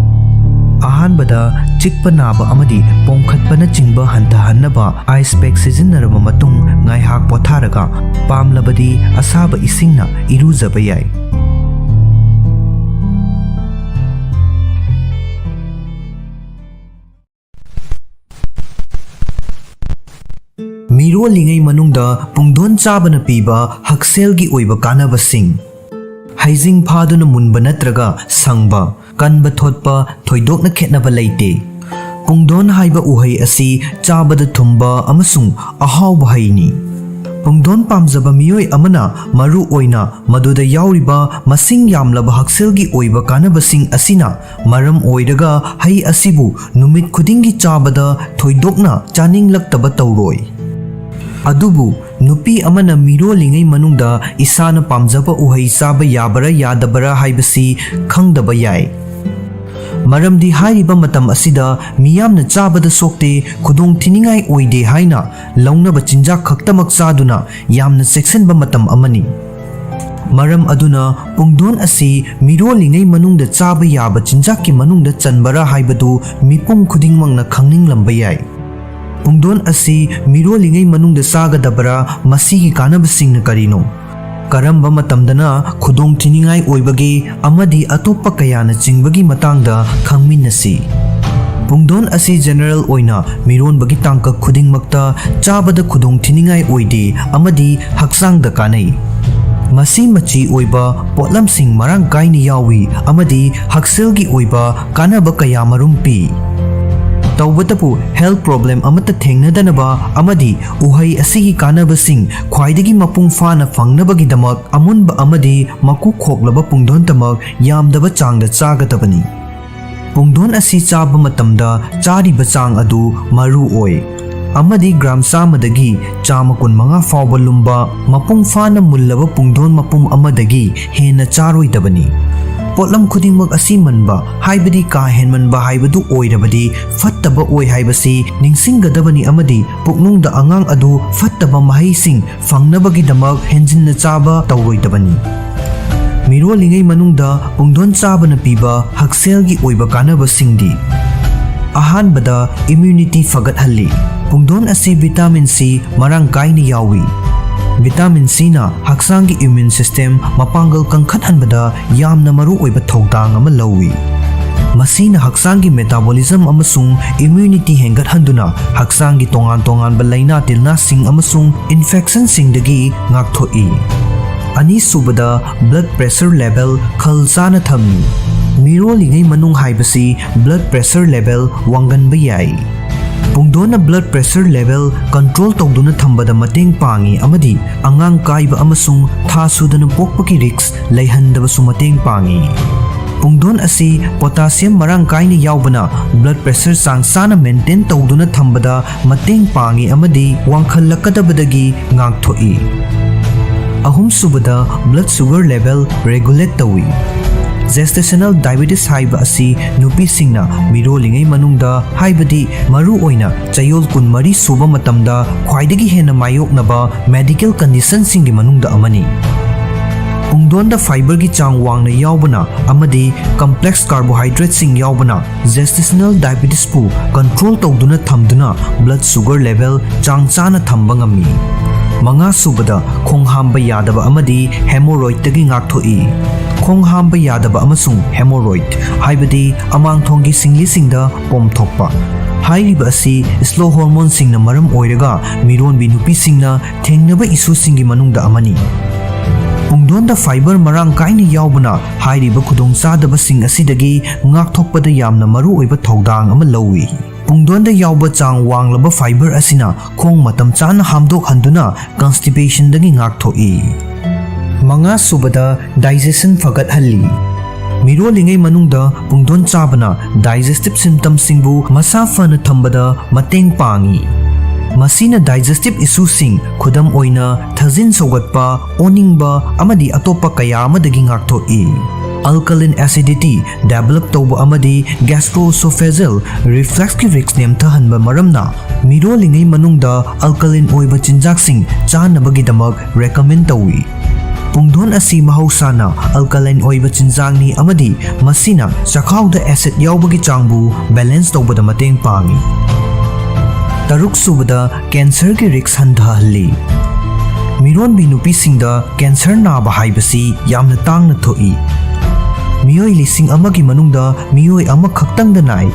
ꯑꯍꯥꯟꯕꯗ, ꯆꯤꯛꯄ ꯅꯥꯕ ꯑꯃꯗꯤ ꯄꯣꯝꯈꯠꯄꯅꯆꯤꯡꯕ ꯍꯟꯊꯍꯟꯅꯕ ꯑꯥꯏꯁ ꯄꯦꯛ ꯁꯤꯖꯤꯟꯅꯔꯕ ꯃꯇꯨꯡ ꯉꯥꯏꯍꯥꯛ ꯄꯣꯊꯥꯔꯒ, ꯄꯥꯝꯂꯕꯗꯤ ꯑꯁꯥꯕ ꯏꯁꯤꯡꯅ ꯏꯔꯨꯖꯕ ꯌꯥꯏ꯫ ꯃꯤꯔꯣꯜꯂꯤꯉꯩ ꯃꯅꯨꯡꯗ ꯄꯨꯡꯗꯣꯟ ꯆꯥꯕꯅ ꯄꯤꯕ ꯍꯛꯁꯦꯜꯒꯤ ꯑꯣꯏꯕ ꯀꯥꯟꯅꯕꯁꯤꯡ꯫ ꯍꯩꯖꯤꯡ ꯐꯥꯗꯨꯅ ꯃꯨꯟꯕ ꯅꯠꯇ꯭ꯔꯒ ꯁꯪꯕ, ꯀꯟꯕ ꯊꯣꯠꯄ ꯊꯣꯏꯗꯣꯛꯅ ꯈꯦꯠꯅꯕ ꯂꯩꯇꯦ꯫ ꯄꯨꯡꯗꯣꯟ ꯍꯥꯏꯕ ꯎꯍꯩ ꯑꯁꯤ ꯆꯥꯕꯗ ꯊꯨꯝꯕ ꯑꯃꯁꯨꯡ ꯑꯍꯥꯎꯕ ꯍꯩꯅꯤ꯫ ꯄꯨꯡꯗꯣꯟ ꯄꯥꯝꯖꯕ ꯃꯤꯑꯣꯏ ꯑꯃꯅ ꯃꯔꯨ ꯑꯣꯏꯅ ꯃꯗꯨꯗ ꯌꯥꯎꯔꯤꯕ ꯃꯁꯤꯡ ꯌꯥꯝꯂꯕ ꯍꯛꯁꯦꯜꯒꯤ ꯑꯣꯏꯕ ꯀꯥꯟꯅꯕꯁꯤꯡ ꯑꯁꯤꯅ ꯃꯔꯝ ꯑꯣꯏꯔꯒ ꯍꯩ ꯑꯁꯤꯕꯨ ꯅꯨꯃꯤꯠ ꯈꯨꯗꯤꯡꯒꯤ ꯆꯥꯕꯗ ꯊꯣꯏꯗꯣꯛꯅ ꯆꯥꯅꯤꯡꯂꯛꯇꯕ ꯇꯧꯔꯣꯏ꯫ ꯑꯗꯨꯕꯨ ꯅꯨꯄꯤ ꯑꯃꯅ ꯃꯤꯔꯣꯜꯂꯤꯉꯩ ꯃꯅꯨꯡꯗ ꯏꯁꯥꯅ ꯄꯥꯝꯖꯕ ꯎꯍꯩ ꯆꯥꯕ ꯌꯥꯕꯔꯥ ꯌꯥꯗꯕꯔꯥ ꯍꯥꯏꯕꯁꯤ ꯈꯪꯗꯕ ꯌꯥꯏ꯫ ꯃꯔꯝꯗꯤ ꯍꯥꯏꯔꯤꯕ ꯃꯇꯝ ꯑꯁꯤꯗ ꯃꯤꯌꯥꯝꯅ ꯆꯥꯕꯗ ꯁꯣꯛꯇꯦ, ꯈꯨꯗꯣꯡ ꯊꯤꯅꯤꯡꯉꯥꯏ ꯑꯣꯏꯗꯦ ꯍꯥꯏꯅ ꯂꯧꯅꯕ ꯆꯤꯟꯖꯥꯛ ꯈꯛꯇꯃꯛ ꯆꯥꯗꯨꯅ ꯌꯥꯝꯅ ꯆꯦꯛꯁꯤꯟꯕ ꯃꯇꯝ ꯑꯃꯅꯤ꯫ ꯃꯔꯝ ꯑꯗꯨꯅ ꯄꯨꯡꯗꯣꯟ ꯑꯁꯤ ꯃꯤꯔꯣꯜꯂꯤꯉꯩ ꯃꯅꯨꯡꯗ ꯆꯥꯕ ꯌꯥꯕ ꯆꯤꯟꯖꯥꯛꯀꯤ ꯃꯅꯨꯡꯗ ꯆꯟꯕꯔꯥ ꯍꯥꯏꯕꯗꯨ ꯃꯤꯄꯨꯝ ꯈꯨꯗꯤꯡꯃꯛꯅ ꯈꯪꯅꯤꯡꯂꯝꯕ ꯌꯥꯏ꯫ ꯄꯨꯡꯗꯣꯟ ꯑꯁꯤ ꯃꯤꯔꯣꯜꯂꯤꯉꯩ ꯃꯅꯨꯡꯗ ꯆꯥꯒꯗꯕꯔꯥ? ꯃꯁꯤꯒꯤ ꯀꯥꯟꯅꯕꯁꯤꯡꯅ ꯀꯔꯤꯅꯣ? ꯀꯔꯝꯕ ꯃꯇꯝꯗꯅ ꯈꯨꯗꯣꯡꯊꯤꯅꯤꯡꯉꯥꯏ ꯑꯣꯏꯕꯒꯦ? ꯑꯃꯗꯤ ꯑꯇꯣꯞꯄ ꯀꯌꯥꯅ ꯆꯤꯡꯕꯒꯤ ꯃꯇꯥꯡꯗ ꯈꯪꯃꯤꯟꯅꯁꯤ꯫ ꯄꯨꯡꯗꯣꯟ ꯑꯁꯤ ꯖꯦꯅꯔꯦꯜ ꯑꯣꯏꯅ ꯃꯤꯔꯣꯟꯕꯒꯤ ꯇꯥꯡꯀꯛ ꯈꯨꯗꯤꯡꯃꯛꯇ ꯆꯥꯕꯗ ꯈꯨꯗꯣꯡꯊꯤꯅꯤꯡꯉꯥꯏ ꯑꯣꯏꯗꯦ ꯑꯃꯗꯤ ꯍꯛꯆꯥꯡꯗ ꯀꯥꯟꯅꯩ꯫ ꯃꯁꯤ ꯃꯆꯤ ꯑꯣꯏꯕ ꯄꯣꯠꯂꯝꯁꯤꯡ ꯃꯔꯥꯡ ꯀꯥꯏꯅ ꯌꯥꯎꯏ ꯑꯃꯗꯤ ꯍꯛꯁꯦꯜꯒꯤ ꯑꯣꯏꯕ ꯀꯥꯟꯅꯕ ꯀꯌꯥ ꯃꯔꯨꯝ ꯄꯤ꯫ ꯇꯧꯕꯇꯕꯨ, ꯍꯦꯜꯊ ꯄ꯭ꯔꯣꯕ꯭ꯂꯦꯝ ꯑꯃꯠꯇ ꯊꯦꯡꯅꯗꯅꯕ ꯑꯃꯗꯤ ꯎꯍꯩ ꯑꯁꯤꯒꯤ ꯀꯥꯟꯅꯕꯁꯤꯡ ꯈ꯭ꯋꯥꯏꯗꯒꯤ ꯃꯄꯨꯡ ꯐꯥꯅ ꯐꯪꯅꯕꯒꯤꯗꯃꯛ, ꯑꯃꯨꯟꯕ ꯑꯃꯗꯤ ꯃꯀꯨ ꯈꯣꯛꯂꯕ ꯄꯨꯡꯗꯣꯟꯇꯃꯛ ꯌꯥꯝꯗꯕ ꯆꯥꯡꯗ ꯆꯥꯒꯗꯕꯅꯤ꯫ ꯄꯨꯡꯗꯣꯟ ꯑꯁꯤ ꯆꯥꯕ ꯃꯇꯝꯗ ꯆꯥꯔꯤꯕ ꯆꯥꯡ ꯑꯗꯨ ꯃꯔꯨ ꯑꯣꯏ, ꯑꯃꯗꯤ ꯒ꯭ꯔꯥꯝ ꯆꯥꯝꯃꯗꯒꯤ ꯆꯥꯝꯃ ꯀꯨꯟꯃꯉꯥ ꯐꯥꯎꯕ ꯂꯨꯝꯕ ꯃꯄꯨꯡ ꯐꯥꯅ ꯃꯨꯜꯂꯕ ꯄꯨꯡꯗꯣꯟ ꯃꯄꯨꯝ ꯑꯃꯗꯒꯤ ꯍꯦꯟꯅ ꯆꯥꯔꯣꯏꯗꯕꯅꯤ꯫ ꯄꯣꯠꯂꯝ ꯈꯨꯗꯤꯡꯃꯛ ꯑꯁꯤ ꯃꯟꯕ, ꯍꯥꯏꯕꯗꯤ ꯀꯥ ꯍꯦꯟꯃꯟꯕ ꯍꯥꯏꯕꯗꯨ ꯑꯣꯏꯔꯕꯗꯤ ꯐꯠꯇꯕ ꯑꯣꯏ ꯍꯥꯏꯕꯁꯤ ꯅꯤꯡꯁꯤꯡꯒꯗꯕꯅꯤ, ꯑꯃꯗꯤ ꯄꯨꯛꯅꯨꯡꯗ ꯑꯉꯥꯡ ꯑꯗꯨ ꯐꯠꯇꯕ ꯃꯍꯩꯁꯤꯡ ꯐꯪꯅꯕꯒꯤꯗꯃꯛ ꯍꯦꯟꯖꯤꯟꯅ ꯆꯥꯕ ꯇꯧꯔꯣꯏꯗꯕꯅꯤ꯫ ꯃꯤꯔꯣꯜꯂꯤꯉꯩ ꯃꯅꯨꯡꯗ ꯄꯨꯡꯗꯣꯟ ꯆꯥꯕꯅ ꯄꯤꯕ ꯍꯛꯁꯦꯜꯒꯤ ꯑꯣꯏꯕ ꯀꯥꯟꯅꯕꯁꯤꯡꯗꯤ: ꯑꯍꯥꯟꯕꯗ, ꯏꯝꯌꯨꯅꯤꯇꯤ ꯐꯒꯠꯍꯜꯂꯤ꯫ ꯄꯨꯡꯗꯣꯟ ꯑꯁꯤ ꯚꯤꯇꯥꯃꯤꯟ ꯁꯤ ꯃꯔꯥꯡ ꯀꯥꯏꯅ ꯌꯥꯎꯏ꯫ ꯚꯤꯇꯥꯃꯤꯟ ꯁꯤꯅ ꯍꯛꯆꯥꯡꯒꯤ ꯏꯝꯌꯨꯟ ꯁꯤꯁꯇꯦꯝ ꯃꯄꯥꯡꯒꯜ ꯀꯟꯈꯠꯍꯟꯕꯗ ꯌꯥꯝꯅ ꯃꯔꯨꯑꯣꯏꯕ ꯊꯧꯗꯥꯡ ꯑꯃ ꯂꯧꯏ꯫ ꯃꯁꯤꯅ ꯍꯛꯆꯥꯡꯒꯤ ꯃꯦꯇꯥꯕꯣꯂꯤꯖꯝ ꯑꯃꯁꯨꯡ ꯏꯝꯌꯨꯅꯤꯇꯤ ꯍꯦꯟꯒꯠꯍꯟꯗꯨꯅ ꯍꯛꯆꯥꯡꯒꯤ ꯇꯣꯉꯥꯟ ꯇꯣꯉꯥꯟꯕ ꯂꯥꯏꯅꯥ ꯇꯤꯜꯅꯥꯁꯤꯡ ꯑꯃꯁꯨꯡ ꯏꯟꯐꯦꯛꯁꯟꯁꯤꯡꯗꯒꯤ ꯉꯥꯛꯊꯣꯛꯏ꯫ ꯑꯅꯤꯁꯨꯕꯗ, ꯕ꯭ꯂꯗ ꯄ꯭ꯔꯦꯁꯔ ꯂꯦꯚꯦꯜ ꯈꯜ ꯆꯥꯅ ꯊꯝꯃꯤ꯫ ꯃꯤꯔꯣꯜꯂꯤꯉꯩ ꯃꯅꯨꯡ ꯍꯥꯏꯕꯁꯤ ꯕ꯭ꯂꯗ ꯄ꯭ꯔꯦꯁꯔ ꯂꯦꯚꯦꯜ ꯋꯥꯡꯒꯟꯕ ꯌꯥꯏ꯫ ꯄꯨꯡꯗꯣꯟꯅ ꯕ꯭ꯂꯗ ꯄ꯭ꯔꯦꯁꯔ ꯂꯦꯚꯦꯜ ꯀꯟꯇ꯭ꯔꯣꯜ ꯇꯧꯗꯨꯅ ꯊꯝꯕꯗ ꯃꯇꯦꯡ ꯄꯥꯡꯏ ꯑꯃꯗꯤ ꯑꯉꯥꯡ ꯀꯥꯏꯕ ꯑꯃꯁꯨꯡ ꯊꯥ ꯁꯨꯗꯅ ꯄꯣꯛꯄꯒꯤ ꯔꯤꯛꯁ ꯂꯩꯍꯟꯗꯕꯁꯨ ꯃꯇꯦꯡ ꯄꯥꯡꯏ꯫ ꯄꯨꯡꯗꯣꯟ ꯑꯁꯤ ꯄꯣꯇꯥꯁꯤꯌꯝ ꯃꯔꯥꯡ ꯀꯥꯏꯅ ꯌꯥꯎꯕꯅ ꯕ꯭ꯂꯗ ꯄ꯭ꯔꯦꯁꯔ ꯆꯥꯡ ꯆꯥꯅ ꯃꯦꯟꯇꯦꯟ ꯇꯧꯗꯨꯅ ꯊꯝꯕꯗ ꯃꯇꯦꯡ ꯄꯥꯡꯏ ꯑꯃꯗꯤ ꯋꯥꯡꯈꯠꯂꯛꯀꯗꯕꯗꯒꯤ ꯉꯥꯛꯊꯣꯛꯏ꯫ ꯑꯍꯨꯝꯁꯨꯕꯗ, ꯕ꯭ꯂꯗ ꯁꯨꯒꯔ ꯂꯦꯚꯦꯜ ꯔꯦꯒꯨꯂꯦꯠ ꯇꯧꯏ꯫ ꯖꯦꯁꯇꯦꯁꯅꯦꯜ ꯗꯥꯏꯕꯦꯇꯤꯁ ꯍꯥꯏꯕ ꯑꯁꯤ ꯅꯨꯄꯤꯁꯤꯡꯅ ꯃꯤꯔꯣꯜꯂꯤꯉꯩ ꯃꯅꯨꯡꯗ, ꯍꯥꯏꯕꯗꯤ ꯃꯔꯨꯑꯣꯏꯅ ꯆꯌꯣꯜ ꯀꯨꯟꯃꯔꯤ ꯁꯨꯕ ꯃꯇꯝꯗ ꯈ꯭ꯋꯥꯏꯗꯒꯤ ꯍꯦꯟꯅ ꯃꯥꯌꯣꯛꯅꯕ ꯃꯦꯗꯤꯀꯦꯜ ꯀꯟꯗꯤꯁꯟꯁꯤꯡꯒꯤ ꯃꯅꯨꯡꯗ ꯑꯃꯅꯤ꯫ ꯄꯨꯡꯗꯣꯟꯗ fiberꯒꯤ ꯆꯥꯡ ꯋꯥꯡꯅ ꯌꯥꯎꯕꯅ ꯑꯃꯗꯤ complex carbohydrateꯁꯤꯡ ꯌꯥꯎꯕꯅ gestational diabetesꯄꯨ control ꯇꯧꯗꯨꯅ ꯊꯝꯗꯨꯅ blood sugar level ꯆꯥꯡ ꯆꯥꯅ ꯊꯝꯕ ꯉꯝꯃꯤ꯫ ꯃꯉꯥ ꯁꯨꯕꯗ, ꯈꯣꯡ ꯍꯥꯝꯕ ꯌꯥꯗꯕ ꯑꯃꯗꯤ hemorrhoidꯇꯒꯤ ꯉꯥꯛꯊꯣꯛꯏ꯫ ꯈꯣꯡ ꯍꯥꯝꯕ ꯌꯥꯗꯕ ꯑꯃꯁꯨꯡ hemorrhoid, ꯍꯥꯏꯕꯗꯤ ꯑꯃꯥꯡꯊꯣꯡꯒꯤ ꯁꯤꯡꯂꯤꯁꯤꯡꯗ ꯄꯣꯝꯊꯣꯛꯄ, ꯍꯥꯏꯔꯤꯕ ꯑꯁꯤ slow hormoneꯁꯤꯡꯅ ꯃꯔꯝ ꯑꯣꯏꯔꯒ ꯃꯤꯔꯣꯟꯕꯤ ꯅꯨꯄꯤꯁꯤꯡꯅ ꯊꯦꯡꯅꯕ issueꯁꯤꯡꯒꯤ ꯃꯅꯨꯡꯗ ꯑꯃꯅꯤ꯫ ꯄꯨꯡꯗꯣꯟꯗ fiber ꯃꯔꯥꯡ ꯀꯥꯏꯅ ꯌꯥꯎꯕꯅ ꯍꯥꯏꯔꯤꯕ ꯈꯨꯗꯣꯡꯆꯥꯗꯕꯁꯤꯡ ꯑꯁꯤꯗꯒꯤ ꯉꯥꯛꯊꯣꯛꯄꯗ ꯌꯥꯝꯅ ꯃꯔꯨꯑꯣꯏꯕ ꯊꯧꯗꯥꯡ ꯑꯃ ꯂꯧꯏ꯫ ꯄꯨꯡꯗꯣꯟꯗ ꯌꯥꯎꯕ ꯆꯥꯡ ꯋꯥꯡꯂꯕ fiber ꯑꯁꯤꯅ ꯈꯣꯡ ꯃꯇꯝ ꯆꯥꯅ ꯍꯥꯝꯗꯣꯛꯍꯟꯗꯨꯅ constipationꯗꯒꯤ ꯉꯥꯛꯊꯣꯛꯏ꯫ ꯃꯉꯥ ꯁꯨꯕꯗ, digestion ꯐꯒꯠꯍꯜꯂꯤ꯫ ꯃꯤꯔꯣꯜꯂꯤꯉꯩ ꯃꯅꯨꯡꯗ ꯄꯨꯡꯗꯣꯟ ꯆꯥꯕꯅ digestive symptomꯁꯤꯡꯕꯨ ꯃꯁꯥ ꯐꯅ ꯊꯝꯕꯗ ꯃꯇꯦꯡ ꯄꯥꯡꯏ꯫ ꯃꯁꯤꯅ digestive issueꯁꯤꯡ, ꯈꯨꯗꯝ ꯑꯣꯏꯅ ꯊꯥꯖꯤꯟ ꯁꯧꯒꯠꯄ, ꯑꯣꯅꯤꯡꯕ ꯑꯃꯗꯤ ꯑꯇꯣꯞꯄ ꯀꯌꯥ ꯑꯃꯗꯒꯤ ꯉꯥꯛꯊꯣꯛꯏ꯫ Alkaline acidity develop ꯇꯧꯕ ꯑꯃꯗꯤ gastroesophageal refluxꯀꯤ risk ꯅꯦꯝꯊꯍꯟꯕ ꯃꯔꯝꯅ ꯃꯤꯔꯣꯜꯂꯤꯉꯩ ꯃꯅꯨꯡꯗ alkaline ꯑꯣꯏꯕ ꯆꯤꯟꯖꯥꯛꯁꯤꯡ ꯆꯥꯅꯕꯒꯤꯗꯃꯛ recommend ꯇꯧꯏ꯫ ꯄꯨꯡꯗꯣꯟ ꯑꯁꯤ ꯃꯍꯧꯁꯥꯅ alkaline ꯑꯣꯏꯕ ꯆꯤꯟꯖꯥꯛꯅꯤ ꯑꯃꯗꯤ ꯃꯁꯤꯅ ꯆꯈꯥꯎꯗ acid ꯌꯥꯎꯕꯒꯤ ꯆꯥꯡꯕꯨ balance ꯇꯧꯕꯗ ꯃꯇꯦꯡ ꯄꯥꯡꯏ꯫ ꯇꯔꯨꯛ ꯁꯨꯕꯗ, cancerꯒꯤ risk ꯍꯟꯊꯍꯜꯂꯤ꯫ ꯃꯤꯔꯣꯟꯕꯤ ꯅꯨꯄꯤꯁꯤꯡꯗ cancer ꯅꯥꯕ ꯍꯥꯏꯕꯁꯤ ꯌꯥꯝꯅ ꯇꯥꯡꯅ ꯊꯣꯛꯏ꯫ ꯃꯤꯑꯣꯏ ꯂꯤꯁꯤꯡ ꯑꯃꯒꯤ ꯃꯅꯨꯡꯗ ꯃꯤꯑꯣꯏ ꯑꯃꯈꯛꯇꯪꯗ ꯅꯥꯏ꯫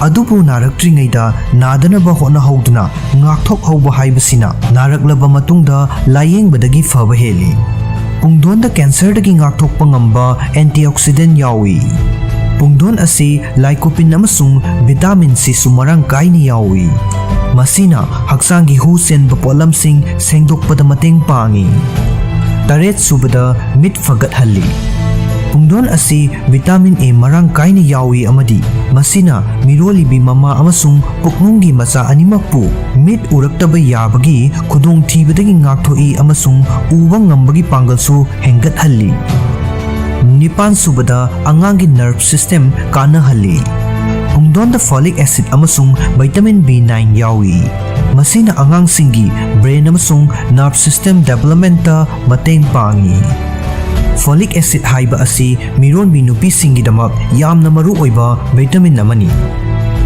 ꯑꯗꯨꯕꯨ ꯅꯥꯔꯛꯇ꯭ꯔꯤꯉꯩꯗ ꯅꯥꯗꯅꯕ ꯍꯣꯠꯅꯍꯧꯗꯨꯅ ꯉꯥꯛꯊꯣꯛꯍꯧꯕ ꯍꯥꯏꯕꯁꯤꯅ ꯅꯥꯔꯛꯂꯕ ꯃꯇꯨꯡꯗ ꯂꯥꯌꯦꯡꯕꯗꯒꯤ ꯐꯕ ꯍꯦꯜꯂꯤ꯫ ꯄꯨꯡꯗꯣꯟꯗ cancerꯗꯒꯤ ꯉꯥꯛꯊꯣꯛꯄ ꯉꯝꯕ antioxidant ꯌꯥꯎꯏ꯫ ꯄꯨꯡꯗꯣꯟ ꯑꯁꯤ lycopene ꯑꯃꯁꯨꯡ vitamin Cꯁꯨ ꯃꯔꯥꯡ ꯀꯥꯏꯅ ꯌꯥꯎꯏ꯫ ꯃꯁꯤꯅ ꯍꯛꯆꯥꯡꯒꯤ ꯍꯨ ꯆꯦꯟꯕ ꯄꯣꯠꯂꯝꯁꯤꯡ ꯁꯦꯡꯗꯣꯛꯄꯗ ꯃꯇꯦꯡ ꯄꯥꯡꯏ꯫ ꯇꯔꯦꯠ ꯁꯨꯕꯗ, ꯃꯤꯠ ꯐꯒꯠꯍꯜꯂꯤ꯫ ꯄꯨꯡꯗꯣꯟ ꯑꯁꯤ vitamin A ꯃꯔꯥꯡ ꯀꯥꯏꯅ ꯌꯥꯎꯏ ꯑꯃꯗꯤ ꯃꯁꯤꯅ ꯃꯤꯔꯣꯜꯂꯤꯕꯤ ꯃꯃꯥ ꯑꯃꯁꯨꯡ ꯄꯨꯛꯅꯨꯡꯒꯤ ꯃꯆꯥ ꯑꯅꯤꯃꯛꯄꯨ ꯃꯤꯠ ꯎꯔꯛꯇꯕ ꯌꯥꯕꯒꯤ ꯈꯨꯗꯣꯡꯊꯤꯕꯗꯒꯤ ꯉꯥꯛꯊꯣꯛꯏ ꯑꯃꯁꯨꯡ ꯎꯕ ꯉꯝꯕꯒꯤ ꯄꯥꯡꯒꯜꯁꯨ ꯍꯦꯟꯒꯠꯍꯜꯂꯤ꯫ ꯅꯤꯄꯥꯟ ꯁꯨꯕꯗ, ꯑꯉꯥꯡꯒꯤ nerve system ꯀꯥꯟꯅꯍꯜꯂꯤ꯫ ꯄꯨꯡꯗꯣꯟꯗ folic acid ꯑꯃꯁꯨꯡ vitamin B nine ꯌꯥꯎꯏ꯫ ꯃꯁꯤꯅ ꯑꯉꯥꯡꯁꯤꯡꯒꯤ brain ꯑꯃꯁꯨꯡ nerve system developmentꯇ ꯃꯇꯦꯡ ꯄꯥꯡꯏ꯫ Folic acid ꯍꯥꯏꯕ ꯑꯁꯤ ꯃꯤꯔꯣꯟꯕꯤ ꯅꯨꯄꯤꯁꯤꯡꯒꯤꯗꯃꯛ ꯌꯥꯝꯅ ꯃꯔꯨ ꯑꯣꯏꯕ ꯚꯤꯇꯥꯃꯤꯟ ꯑꯃꯅꯤ,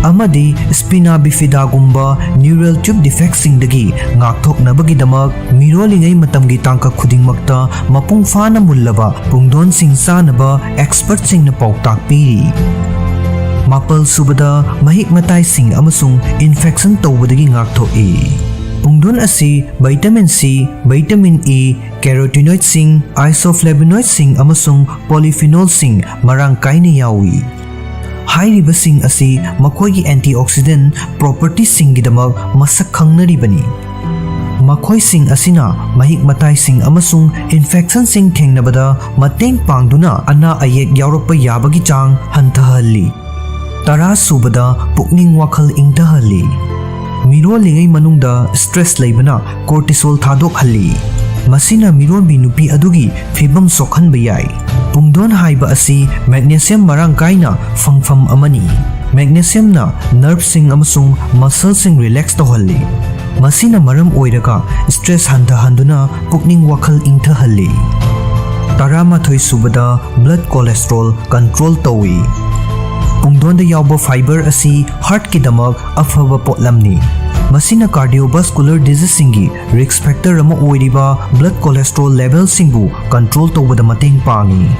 ꯑꯃꯗꯤ ꯁ꯭ꯄꯤꯅꯥ ꯕꯤꯐꯤꯗꯥꯒꯨꯝꯕ neural tube defectꯁꯤꯡꯗꯒꯤ ꯉꯥꯛꯊꯣꯛꯅꯕꯒꯤꯗꯃꯛ ꯃꯤꯔꯣꯜꯂꯤꯉꯩ ꯃꯇꯝꯒꯤ ꯇꯥꯡꯀꯛ ꯈꯨꯗꯤꯡꯃꯛꯇ ꯃꯄꯨꯡ ꯐꯥꯅ ꯃꯨꯜꯂꯕ ꯄꯨꯡꯗꯣꯟꯁꯤꯡ ꯆꯥꯅꯕ expertꯁꯤꯡꯅ ꯄꯥꯎꯇꯥꯛ ꯄꯤꯔꯤ꯫ ꯃꯥꯄꯜ ꯁꯨꯕꯗ, ꯃꯍꯤꯛ ꯃꯇꯥꯏꯁꯤꯡ ꯑꯃꯁꯨꯡ infection ꯇꯧꯕꯗꯒꯤ ꯉꯥꯛꯊꯣꯛꯏ꯫ ꯄꯨꯡꯗꯣꯟ ꯑꯁꯤ vitamin C, vitamin E, carotenoidꯁꯤꯡ, isoflavonoidꯁꯤꯡ ꯑꯃꯁꯨꯡ polyphenolꯁꯤꯡ ꯃꯔꯥꯡ ꯀꯥꯏꯅ ꯌꯥꯎꯏ꯫ ꯍꯥꯏꯔꯤꯕꯁꯤꯡ ꯑꯁꯤ ꯃꯈꯣꯏꯒꯤ antioxidant propertyꯁꯤꯡꯒꯤꯗꯃꯛ ꯃꯁꯛ ꯈꯪꯅꯔꯤꯕꯅꯤ꯫ ꯃꯈꯣꯏꯁꯤꯡ ꯑꯁꯤꯅ ꯃꯍꯤꯛ ꯃꯇꯥꯏꯁꯤꯡ ꯑꯃꯁꯨꯡ infectionꯁꯤꯡ ꯊꯦꯡꯅꯕꯗ ꯃꯇꯦꯡ ꯄꯥꯡꯗꯨꯅ ꯑꯅꯥ ꯑꯌꯦꯛ ꯌꯥꯎꯔꯛꯄ ꯌꯥꯕꯒꯤ ꯆꯥꯡ ꯍꯟꯊꯍꯜꯂꯤ꯫ ꯇꯔꯥ ꯁꯨꯕꯗ, ꯄꯨꯛꯅꯤꯡ ꯋꯥꯈꯜ ꯏꯪꯊꯍꯜꯂꯤ꯫ ꯃꯤꯔꯣꯜꯂꯤꯉꯩ ꯃꯅꯨꯡꯗ stress ꯂꯩꯕꯅ cortisol ꯊꯥꯗꯣꯛꯍꯜꯂꯤ꯫ ꯃꯁꯤꯅ ꯃꯤꯔꯣꯟꯕꯤ ꯅꯨꯄꯤ ꯑꯗꯨꯒꯤ ꯐꯤꯕꯝ ꯁꯣꯛꯍꯟꯕ ꯌꯥꯏ꯫ ꯄꯨꯡꯗꯣꯟ ꯍꯥꯏꯕ ꯑꯁꯤ magnesium ꯃꯔꯥꯡ ꯀꯥꯏꯅ ꯐꯪꯐꯝ ꯑꯃꯅꯤ꯫ Magnesiumꯅ nerveꯁꯤꯡ ꯑꯃꯁꯨꯡ muscleꯁꯤꯡ relax ꯇꯧꯍꯜꯂꯤ꯫ ꯃꯁꯤꯅ ꯃꯔꯝ ꯑꯣꯏꯔꯒ stress ꯍꯟꯊꯍꯟꯗꯨꯅ ꯄꯨꯛꯅꯤꯡ ꯋꯥꯈꯜ ꯏꯪꯊꯍꯜꯂꯤ꯫ ꯇꯔꯥꯃꯥꯊꯣꯏ ꯁꯨꯕꯗ, blood cholesterol control ꯇꯧꯏ꯫ ꯄꯨꯡꯗꯣꯟꯗ ꯌꯥꯎꯕ fiber ꯑꯁꯤ heartꯀꯤꯗꯃꯛ ꯑꯐꯕ ꯄꯣꯠꯂꯝꯅꯤ꯫ ꯃꯁꯤꯅ cardiovascular diseaseꯁꯤꯡꯒꯤ risk factor ꯑꯃ ꯑꯣꯏꯔꯤꯕ blood cholesterol levelꯁꯤꯡꯕꯨ control ꯇꯧꯕꯗ ꯃꯇꯦꯡ ꯄꯥꯡꯏ꯫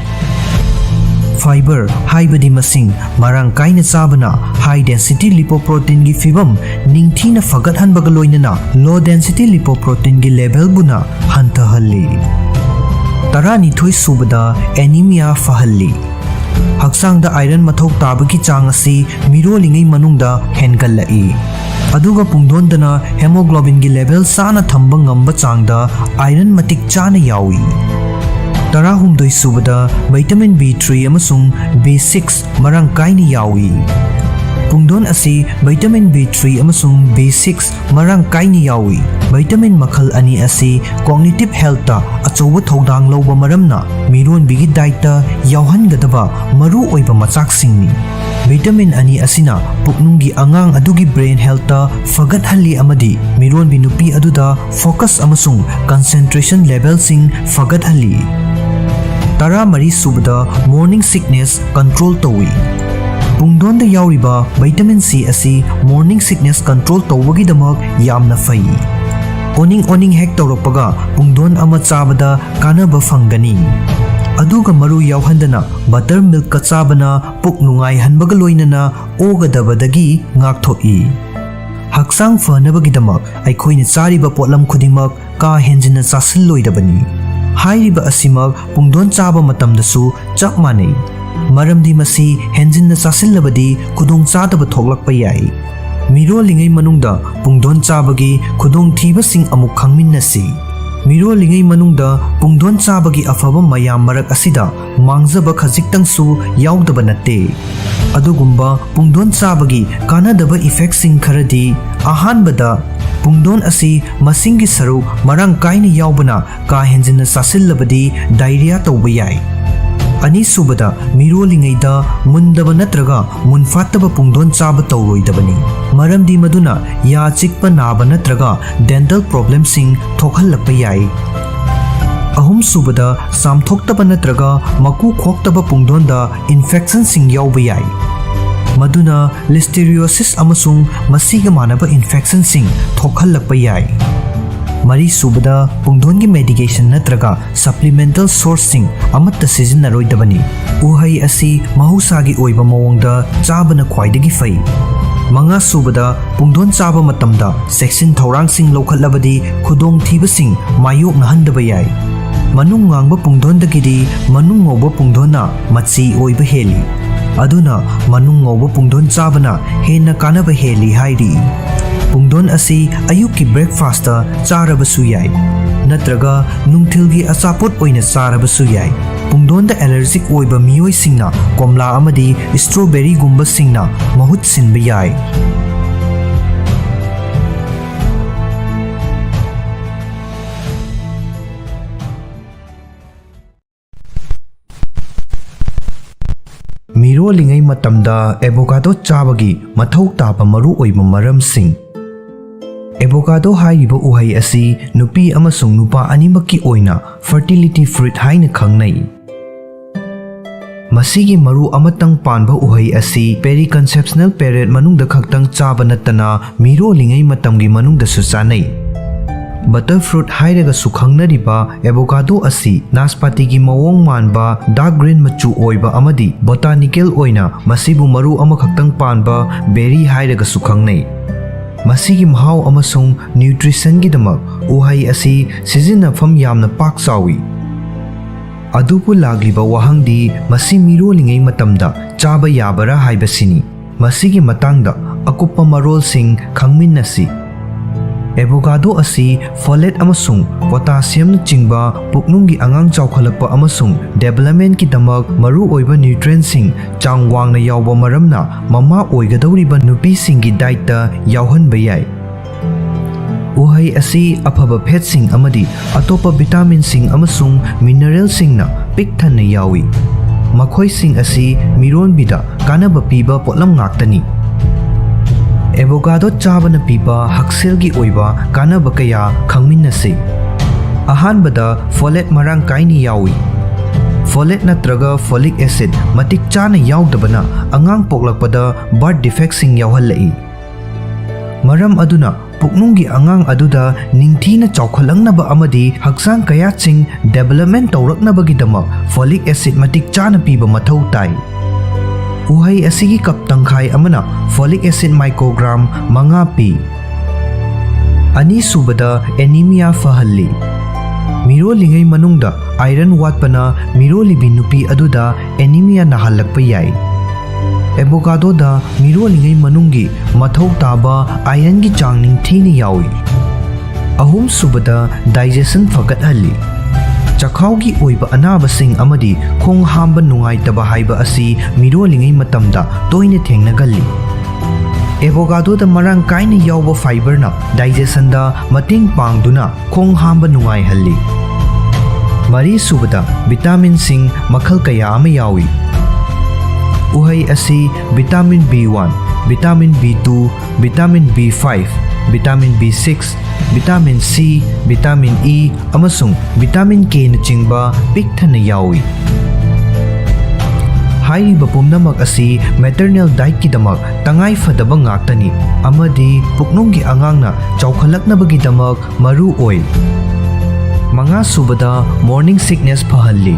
Fiber ꯍꯥꯏꯕꯗꯤ ꯃꯁꯤꯡ ꯃꯔꯥꯡ ꯀꯥꯏꯅ ꯆꯥꯕꯅ high density lipoproteinꯒꯤ ꯐꯤꯕꯝ ꯅꯤꯡꯊꯤꯅ ꯐꯒꯠꯍꯟꯕꯒ ꯂꯣꯏꯅꯅ low density lipoproteinꯒꯤ levelꯕꯨꯅ ꯍꯟꯊꯍꯜꯂꯤ꯫ ꯇꯔꯥꯅꯤꯊꯣꯏ ꯁꯨꯕꯗ, anemia ꯐꯍꯜꯂꯤ꯫ ꯍꯛꯆꯥꯡꯗ iron ꯃꯊꯧ ꯇꯥꯕꯒꯤ ꯆꯥꯡ ꯑꯁꯤ ꯃꯤꯔꯣꯜꯂꯤꯉꯩ ꯃꯅꯨꯡꯗ ꯍꯦꯟꯒꯠꯂꯛꯏ, ꯑꯗꯨꯒ ꯄꯨꯡꯗꯣꯟꯗꯅ hemoglobinꯒꯤ level ꯆꯥꯅ ꯊꯝꯕ ꯉꯝꯕ ꯆꯥꯡꯗ iron ꯃꯇꯤꯛ ꯆꯥꯅ ꯌꯥꯎꯏ꯫ ꯇꯔꯥꯍꯨꯝꯗꯣꯏ ꯁꯨꯕꯗ, vitamin B three ꯑꯃꯁꯨꯡ B six ꯃꯔꯥꯡ ꯀꯥꯏꯅ ꯌꯥꯎꯏ꯫ ꯄꯨꯡꯗꯣꯟ ꯑꯁꯤ vitamin B three ꯑꯃꯁꯨꯡ B six ꯃꯔꯥꯡ ꯀꯥꯏꯅ ꯌꯥꯎꯏ꯫ Vitamin ꯃꯈꯜ ꯑꯅꯤ ꯑꯁꯤ cognitive healthꯇ ꯑꯆꯧꯕ ꯊꯧꯗꯥꯡ ꯂꯧꯕ ꯃꯔꯝꯅ ꯃꯤꯔꯣꯟꯕꯤꯒꯤ dietꯇ ꯌꯥꯎꯍꯟꯒꯗꯕ ꯃꯔꯨ ꯑꯣꯏꯕ ꯃꯆꯥꯛꯁꯤꯡꯅꯤ꯫ Vitamin ꯑꯅꯤ ꯑꯁꯤꯅ ꯄꯨꯛꯅꯨꯡꯒꯤ ꯑꯉꯥꯡ ꯑꯗꯨꯒꯤ brain healthꯇ ꯐꯒꯠꯍꯜꯂꯤ ꯑꯃꯗꯤ ꯃꯤꯔꯣꯟꯕꯤ ꯅꯨꯄꯤ ꯑꯗꯨꯗ focus ꯑꯃꯁꯨꯡ concentration levelꯁꯤꯡ ꯐꯒꯠꯍꯜꯂꯤ꯫ ꯇꯔꯥꯃꯔꯤ ꯁꯨꯕꯗ, morning sickness control ꯇꯧꯏ꯫ ꯄꯨꯡꯗꯣꯟꯗ ꯌꯥꯎꯔꯤꯕ vitamin C ꯑꯁꯤ morning sickness control ꯇꯧꯕꯒꯤꯗꯃꯛ ꯌꯥꯝꯅ ꯐꯩ꯫ ꯑꯣꯅꯤꯡ ꯑꯣꯅꯤꯡ ꯍꯦꯛ ꯇꯧꯔꯛꯄꯒ ꯄꯨꯡꯗꯣꯟ ꯑꯃ ꯆꯥꯕꯗ ꯀꯥꯟꯅꯕ ꯐꯪꯒꯅꯤ꯫ ꯑꯗꯨꯒ ꯃꯔꯨ ꯌꯥꯎꯍꯟꯗꯅ butter milkꯀ ꯆꯥꯕꯅ ꯄꯨꯛ ꯅꯨꯡꯉꯥꯏꯍꯟꯕꯒ ꯂꯣꯏꯅꯅ ꯑꯣꯒꯗꯕꯗꯒꯤ ꯉꯥꯛꯊꯣꯛꯏ꯫ ꯍꯛꯆꯥꯡ ꯐꯅꯕꯒꯤꯗꯃꯛ ꯑꯩꯈꯣꯏꯅ ꯆꯥꯔꯤꯕ ꯄꯣꯠꯂꯝ ꯈꯨꯗꯤꯡꯃꯛ ꯀꯥ ꯍꯦꯟꯖꯤꯟꯅ ꯆꯥꯁꯤꯜꯂꯣꯏꯗꯕꯅꯤ꯫ ꯍꯥꯏꯔꯤꯕ ꯑꯁꯤꯃꯛ ꯄꯨꯡꯗꯣꯟ ꯆꯥꯕ ꯃꯇꯝꯗꯁꯨ ꯆꯞ ꯃꯥꯟꯅꯩ, ꯃꯔꯝꯗꯤ ꯃꯁꯤ ꯍꯦꯟꯖꯤꯟꯅ ꯆꯥꯁꯤꯜꯂꯕꯗꯤ ꯈꯨꯗꯣꯡꯆꯥꯗꯕ ꯊꯣꯛꯂꯛꯄ ꯌꯥꯏ꯫ ꯃꯤꯔꯣꯜꯂꯤꯉꯩ ꯃꯅꯨꯡꯗ ꯄꯨꯡꯗꯣꯟ ꯆꯥꯕꯒꯤ ꯈꯨꯗꯣꯡꯊꯤꯕꯁꯤꯡ ꯑꯃꯨꯛ ꯈꯪꯃꯤꯟꯅꯁꯤ꯫ ꯃꯤꯔꯣꯜꯂꯤꯉꯩ ꯃꯅꯨꯡꯗ ꯄꯨꯡꯗꯣꯟ ꯆꯥꯕꯒꯤ ꯑꯐꯕ ꯃꯌꯥꯝ ꯃꯔꯛ ꯑꯁꯤꯗ ꯃꯥꯡꯖꯕ ꯈꯖꯤꯛꯇꯪꯁꯨ ꯌꯥꯎꯗꯕ ꯅꯠꯇꯦ꯫ ꯑꯗꯨꯒꯨꯝꯕ ꯄꯨꯡꯗꯣꯟ ꯆꯥꯕꯒꯤ ꯀꯥꯟꯅꯗꯕ effectꯁꯤꯡ ꯈꯔꯗꯤ, ꯑꯍꯥꯟꯕꯗ, ꯄꯨꯡꯗꯣꯟ ꯑꯁꯤ ꯃꯁꯤꯡꯒꯤ ꯁꯔꯨꯛ ꯃꯔꯥꯡ ꯀꯥꯏꯅ ꯌꯥꯎꯕꯅ ꯀꯥ ꯍꯦꯟꯖꯤꯟꯅ ꯆꯥꯁꯤꯜꯂꯕꯗꯤ diarrhea ꯇꯧꯕ ꯌꯥꯏ꯫ ꯑꯅꯤꯁꯨꯕꯗ, ꯃꯤꯔꯣꯜꯂꯤꯉꯩꯗ ꯃꯨꯟꯗꯕ ꯅꯠꯇ꯭ꯔꯒ ꯃꯨꯟꯐꯥꯠꯇꯕ ꯄꯨꯡꯗꯣꯟ ꯆꯥꯕ ꯇꯧꯔꯣꯏꯗꯕꯅꯤ, ꯃꯔꯝꯗꯤ ꯃꯗꯨꯅ ꯌꯥ ꯆꯤꯛꯄ ꯅꯥꯕ ꯅꯠꯇ꯭ꯔꯒ dental problemꯁꯤꯡ ꯊꯣꯛꯍꯜꯂꯛꯄ ꯌꯥꯏ꯫ ꯑꯍꯨꯝꯁꯨꯕꯗ, ꯆꯥꯝꯊꯣꯛꯇꯕ ꯅꯠꯇ꯭ꯔꯒ ꯃꯀꯨ ꯈꯣꯛꯇꯕ ꯄꯨꯡꯗꯣꯟꯗ infectionꯁꯤꯡ ꯌꯥꯎꯕ ꯌꯥꯏ, ꯃꯗꯨꯅ listeriosis ꯑꯃꯁꯨꯡ ꯃꯁꯤꯒ ꯃꯥꯟꯅꯕ infectionꯁꯤꯡ ꯊꯣꯛꯍꯜꯂꯛꯄ ꯌꯥꯏ꯫ ꯃꯔꯤꯁꯨꯕꯗ, ꯄꯨꯡꯗꯣꯟꯒꯤ medication ꯅꯠꯇ꯭ꯔꯒ supplemental sourceꯁꯤꯡ ꯑꯃꯠꯇ ꯁꯤꯖꯤꯟꯅꯔꯣꯏꯗꯕꯅꯤ꯫ ꯎꯍꯩ ꯑꯁꯤ ꯃꯍꯧꯁꯥꯒꯤ ꯑꯣꯏꯕ ꯃꯑꯣꯡꯗ ꯆꯥꯕꯅ ꯈ꯭ꯋꯥꯏꯗꯒꯤ ꯐꯩ꯫ ꯃꯉꯥꯁꯨꯕꯗ, ꯄꯨꯡꯗꯣꯟ ꯆꯥꯕ ꯃꯇꯝꯗ ꯆꯦꯛꯁꯤꯟ ꯊꯧꯔꯥꯡꯁꯤꯡ ꯂꯧꯈꯠꯂꯕꯗꯤ ꯈꯨꯗꯣꯡꯊꯤꯕꯁꯤꯡ ꯃꯥꯌꯣꯛꯅꯍꯟꯗꯕ ꯌꯥꯏ꯫ ꯃꯅꯨꯡ ꯉꯥꯡꯕ ꯄꯨꯡꯗꯣꯟꯗꯒꯤꯗꯤ ꯃꯅꯨꯡ ꯉꯧꯕ ꯄꯨꯡꯗꯣꯟꯅ ꯃꯆꯤ ꯑꯣꯏꯕ ꯍꯦꯜꯂꯤ꯫ ꯑꯗꯨꯅ ꯃꯅꯨꯡ ꯉꯧꯕ ꯄꯨꯡꯗꯣꯟ ꯆꯥꯕꯅ ꯍꯦꯟꯅ ꯀꯥꯟꯅꯕ ꯍꯦꯜꯂꯤ ꯍꯥꯏꯔꯤ꯫ ꯄꯨꯡꯗꯣꯟ ꯑꯁꯤ ꯑꯌꯨꯛꯀꯤ breakfastꯇ ꯆꯥꯔꯕꯁꯨ ꯌꯥꯏ, ꯅꯠꯇ꯭ꯔꯒ ꯅꯨꯡꯊꯤꯜꯒꯤ ꯑꯆꯥꯄꯣꯠ ꯑꯣꯏꯅ ꯆꯥꯔꯕꯁꯨ ꯌꯥꯏ꯫ ꯄꯨꯡꯗꯣꯟꯗ allergic ꯑꯣꯏꯕ ꯃꯤꯑꯣꯏꯁꯤꯡꯅ ꯀꯣꯝꯂꯥ ꯑꯃꯗꯤ strawberryꯒꯨꯝꯕꯁꯤꯡꯅ ꯃꯍꯨꯠ ꯁꯤꯟꯕ ꯌꯥꯏ꯫ ꯃꯤꯔꯣꯜꯂꯤꯉꯩ ꯃꯇꯝꯗ avocado ꯆꯥꯕꯒꯤ ꯃꯊꯧ ꯇꯥꯕ ꯃꯔꯨꯑꯣꯏꯕ ꯃꯔꯝꯁꯤꯡ꯫ Avocado ꯍꯥꯏꯔꯤꯕ ꯎꯍꯩ ꯑꯁꯤ ꯅꯨꯄꯤ ꯑꯃꯁꯨꯡ ꯅꯨꯄꯥ ꯑꯅꯤꯃꯛꯀꯤ ꯑꯣꯏꯅ fertility fruit ꯍꯥꯏꯅ ꯈꯪꯅꯩ꯫ ꯃꯁꯤꯒꯤ ꯃꯔꯨ ꯑꯃꯇꯪ ꯄꯥꯟꯕ ꯎꯍꯩ ꯑꯁꯤ periconceptional period ꯃꯅꯨꯡꯗ ꯈꯛꯇꯪ ꯆꯥꯕ ꯅꯠꯇꯅ ꯃꯤꯔꯣꯜꯂꯤꯉꯩ ꯃꯇꯝꯒꯤ ꯃꯅꯨꯡꯗꯁꯨ ꯆꯥꯅꯩ꯫ Butter fruit ꯍꯥꯏꯔꯒꯁꯨ ꯈꯪꯅꯔꯤꯕ avocado ꯑꯁꯤ ꯅꯥꯁꯄꯥꯇꯤꯒꯤ ꯃꯑꯣꯡ ꯃꯥꯟꯕ dark green ꯃꯆꯨ ꯑꯣꯏꯕ ꯑꯃꯗꯤ botanical ꯑꯣꯏꯅ ꯃꯁꯤꯕꯨ ꯃꯔꯨ ꯑꯃꯈꯛꯇꯪ ꯄꯥꯟꯕ berry ꯍꯥꯏꯔꯒꯁꯨ ꯈꯪꯅꯩ꯫ ꯃꯁꯤꯒꯤ ꯃꯍꯥꯎ ꯑꯃꯁꯨꯡ nutritionꯒꯤꯗꯃꯛ ꯎꯍꯩ ꯑꯁꯤ ꯁꯤꯖꯤꯟꯅꯐꯝ ꯌꯥꯝꯅ ꯄꯥꯛ ꯆꯥꯎꯏ꯫ ꯑꯗꯨꯕꯨ ꯂꯥꯛꯂꯤꯕ ꯋꯥꯍꯪꯗꯤ ꯃꯁꯤ ꯃꯤꯔꯣꯜꯂꯤꯉꯩ ꯃꯇꯝꯗ ꯆꯥꯕ ꯌꯥꯕꯔꯥ ꯍꯥꯏꯕꯁꯤꯅꯤ꯫ ꯃꯁꯤꯒꯤ ꯃꯇꯥꯡꯗ ꯑꯀꯨꯞꯄ ꯃꯔꯣꯜꯁꯤꯡ ꯈꯪꯃꯤꯟꯅꯁꯤ꯫ Avocado ꯑꯁꯤ folate ꯑꯃꯁꯨꯡ potassiumꯅꯆꯤꯡꯕ ꯄꯨꯛꯅꯨꯡꯒꯤ ꯑꯉꯥꯡ ꯆꯥꯎꯈꯠꯂꯛꯄ ꯑꯃꯁꯨꯡ developmentꯀꯤꯗꯃꯛ ꯃꯔꯨꯑꯣꯏꯕ nutrientꯁꯤꯡ ꯆꯥꯡ ꯋꯥꯡꯅ ꯌꯥꯎꯕ ꯃꯔꯝꯅ ꯃꯃꯥ ꯑꯣꯏꯒꯗꯧꯔꯤꯕ ꯅꯨꯄꯤꯁꯤꯡꯒꯤ dietꯇ ꯌꯥꯎꯍꯟꯕ ꯌꯥꯏ꯫ ꯎꯍꯩ ꯑꯁꯤ ꯑꯐꯕ fatꯁꯤꯡ ꯑꯃꯗꯤ ꯑꯇꯣꯞꯄ vitaminꯁꯤꯡ ꯑꯃꯁꯨꯡ mineralꯁꯤꯡꯅ ꯄꯤꯛ ꯊꯟꯅ ꯌꯥꯎꯏ꯫ ꯃꯈꯣꯏꯁꯤꯡ ꯑꯁꯤ ꯃꯤꯔꯣꯟꯕꯤꯗ ꯀꯥꯟꯅꯕ ꯄꯤꯕ ꯄꯣꯠꯂꯝ ꯉꯥꯛꯇꯅꯤ꯫ Avocado ꯆꯥꯕꯅ ꯄꯤꯕ ꯍꯛꯁꯦꯜꯒꯤ ꯑꯣꯏꯕ ꯀꯥꯟꯅꯕ ꯀꯌꯥ ꯈꯪꯃꯤꯟꯅꯁꯤ꯫ ꯑꯍꯥꯟꯕꯗ, folate ꯃꯔꯥꯡ ꯀꯥꯏꯅ ꯌꯥꯎꯏ꯫ Folate ꯅꯠꯇ꯭ꯔꯒ folic acid ꯃꯇꯤꯛ ꯆꯥꯅ ꯌꯥꯎꯗꯕꯅ ꯑꯉꯥꯡ ꯄꯣꯛꯂꯛꯄꯗ birth defectꯁꯤꯡ ꯌꯥꯎꯍꯜꯂꯛꯏ꯫ ꯃꯔꯝ ꯑꯗꯨꯅ ꯄꯨꯛꯅꯨꯡꯒꯤ ꯑꯉꯥꯡ ꯑꯗꯨꯗ ꯅꯤꯡꯊꯤꯅ ꯆꯥꯎꯈꯠꯂꯛꯅꯕ ꯑꯃꯗꯤ ꯍꯛꯆꯥꯡ ꯀꯌꯥꯠꯁꯤꯡ development ꯇꯧꯔꯛꯅꯕꯒꯤꯗꯃꯛ folic acid ꯃꯇꯤꯛ ꯆꯥꯅ ꯄꯤꯕ ꯃꯊꯧ ꯇꯥꯏ꯫ ꯎꯍꯩ ꯑꯁꯤꯒꯤ cup ꯇꯪꯈꯥꯏ ꯑꯃꯅ folic acid microgram ꯃꯉꯥ ꯄꯤ꯫ ꯑꯅꯤꯁꯨꯕꯗ, anemia ꯐꯍꯜꯂꯤ꯫ ꯃꯤꯔꯣꯜꯂꯤꯉꯩ ꯃꯅꯨꯡꯗ iron ꯋꯥꯠꯄꯅ ꯃꯤꯔꯣꯜꯂꯤꯕꯤ ꯅꯨꯄꯤ ꯑꯗꯨꯗ anemia ꯅꯥꯍꯜꯂꯛꯄ ꯌꯥꯏ꯫ Avocadoꯗ ꯃꯤꯔꯣꯜꯂꯤꯉꯩ ꯃꯅꯨꯡꯒꯤ ꯃꯊꯧ ꯇꯥꯕ ironꯒꯤ ꯆꯥꯡ ꯅꯤꯡꯊꯤꯅ ꯌꯥꯎꯏ꯫ ꯑꯍꯨꯝꯁꯨꯕꯗ, digestion ꯐꯒꯠꯍꯜꯂꯤ꯫ ꯆꯈꯥꯎꯒꯤ ꯑꯣꯏꯕ ꯑꯅꯥꯕꯁꯤꯡ ꯑꯃꯗꯤ ꯈꯣꯡ ꯍꯥꯝꯕ ꯅꯨꯡꯉꯥꯏꯇꯕ ꯍꯥꯏꯕ ꯑꯁꯤ ꯃꯤꯔꯣꯜꯂꯤꯉꯩ ꯃꯇꯝꯗ ꯇꯣꯏꯅ ꯊꯦꯡꯅꯒꯜꯂꯤ꯫ Avocadoꯗ ꯃꯔꯥꯡ ꯀꯥꯏꯅ ꯌꯥꯎꯕ fiberꯅ digestionꯗ ꯃꯇꯦꯡ ꯄꯥꯡꯗꯨꯅ ꯈꯣꯡ ꯍꯥꯝꯕ ꯅꯨꯡꯉꯥꯏꯍꯜꯂꯤ꯫ ꯃꯔꯤꯁꯨꯕꯗ, vitaminꯁꯤꯡ ꯃꯈꯜ ꯀꯌꯥ ꯑꯃ ꯌꯥꯎꯏ꯫ ꯎꯍꯩ ꯑꯁꯤ vitamin B one, vitamin B two, vitamin B five, vitamin B six, vitamin C, vitamin E ꯑꯃꯁꯨꯡ vitamin Kꯅꯆꯤꯡꯕ ꯄꯤꯛ ꯊꯟꯅ ꯌꯥꯎꯏ꯫ ꯍꯥꯏꯔꯤꯕ ꯄꯨꯝꯅꯃꯛ ꯑꯁꯤ ꯃꯦꯇꯔꯅꯦꯜ ꯗꯥꯏꯠꯀꯤꯗꯃꯛ ꯇꯉꯥꯏ ꯐꯗꯕ ꯉꯥꯛꯇꯅꯤ ꯑꯃꯗꯤ ꯄꯨꯛꯅꯨꯡꯒꯤ ꯑꯉꯥꯡꯅ ꯆꯥꯎꯈꯠꯂꯛꯅꯕꯒꯤꯗꯃꯛ ꯃꯔꯨ ꯑꯣꯏ꯫ ꯃꯉꯥ ꯁꯨꯕꯗ, ꯃꯣꯔꯅꯤꯡ ꯁꯤꯛꯅꯦꯁ ꯐꯍꯜꯂꯤ꯫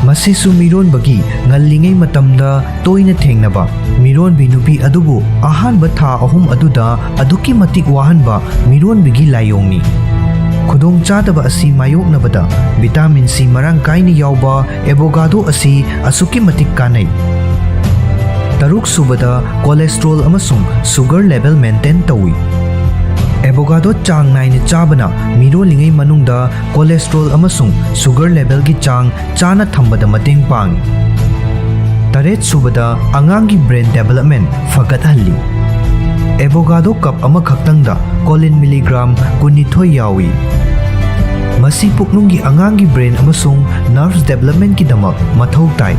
ꯃꯁꯤꯁꯨ ꯃꯤꯔꯣꯟꯕꯒꯤ ꯉꯜꯂꯤꯉꯩ ꯃꯇꯝꯗ ꯇꯣꯏꯅ ꯊꯦꯡꯅꯕ ꯃꯤꯔꯣꯟꯕꯤ ꯅꯨꯄꯤ ꯑꯗꯨꯕꯨ ꯑꯍꯥꯟꯕ ꯊꯥ ꯑꯍꯨꯝ ꯑꯗꯨꯗ ꯑꯗꯨꯛꯀꯤ ꯃꯇꯤꯛ ꯋꯥꯍꯟꯕ ꯃꯤꯔꯣꯟꯕꯤꯒꯤ ꯂꯥꯏꯑꯣꯡꯅꯤ꯫ ꯈꯨꯗꯣꯡꯆꯥꯗꯕ ꯑꯁꯤ ꯃꯥꯌꯣꯛꯅꯕꯗ ꯚꯤꯇꯥꯃꯤꯟ ꯁꯤ ꯃꯔꯥꯡ ꯀꯥꯏꯅ ꯌꯥꯎꯕ ꯑꯦꯕꯣꯒꯥꯗꯣ ꯑꯁꯤ ꯑꯁꯨꯛꯀꯤ ꯃꯇꯤꯛ ꯀꯥꯟꯅꯩ꯫ ꯇꯔꯨꯛ ꯁꯨꯕꯗ, ꯀꯣꯂꯦꯁꯇ꯭ꯔꯣꯜ ꯑꯃꯁꯨꯡ ꯁꯨꯒꯔ ꯂꯦꯚꯦꯜ ꯃꯦꯟꯇꯦꯟ ꯇꯧꯏ꯫ ꯑꯦꯕꯣꯒꯥꯗꯣ ꯆꯥꯡ ꯅꯥꯏꯅ ꯆꯥꯕꯅ ꯃꯤꯔꯣꯜꯂꯤꯉꯩ ꯃꯅꯨꯡꯗ ꯀꯣꯂꯦꯁꯇ꯭ꯔꯣꯜ ꯑꯃꯁꯨꯡ ꯁꯨꯒꯔ ꯂꯦꯚꯦꯜꯒꯤ ꯆꯥꯡ ꯆꯥꯅ ꯊꯝꯕꯗ ꯃꯇꯦꯡ ꯄꯥꯡꯏ꯫ ꯇꯔꯦꯠ ꯁꯨꯕꯗ, ꯑꯉꯥꯡꯒꯤ ꯕ꯭ꯔꯦꯟ ꯗꯦꯚꯦꯂꯞꯃꯦꯟ ꯐꯒꯠꯍꯜꯂꯤ꯫ ꯑꯦꯕꯣꯒꯥꯗꯣ ꯀꯞ ꯑꯃꯈꯛꯇꯪꯗ ꯀꯣꯂꯤꯟ ꯃꯤꯂꯤꯒ꯭ꯔꯥꯝ ꯀꯨꯟꯅꯤꯊꯣꯏ ꯌꯥꯎꯏ꯫ ꯃꯁꯤ ꯄꯨꯛꯅꯨꯡꯒꯤ ꯑꯉꯥꯡꯒꯤ ꯕ꯭ꯔꯦꯟ ꯑꯃꯁꯨꯡ ꯅꯔꯚꯁ ꯗꯦꯚꯦꯂꯞꯃꯦꯟꯒꯤꯗꯃꯛ ꯃꯊꯧ ꯇꯥꯏ꯫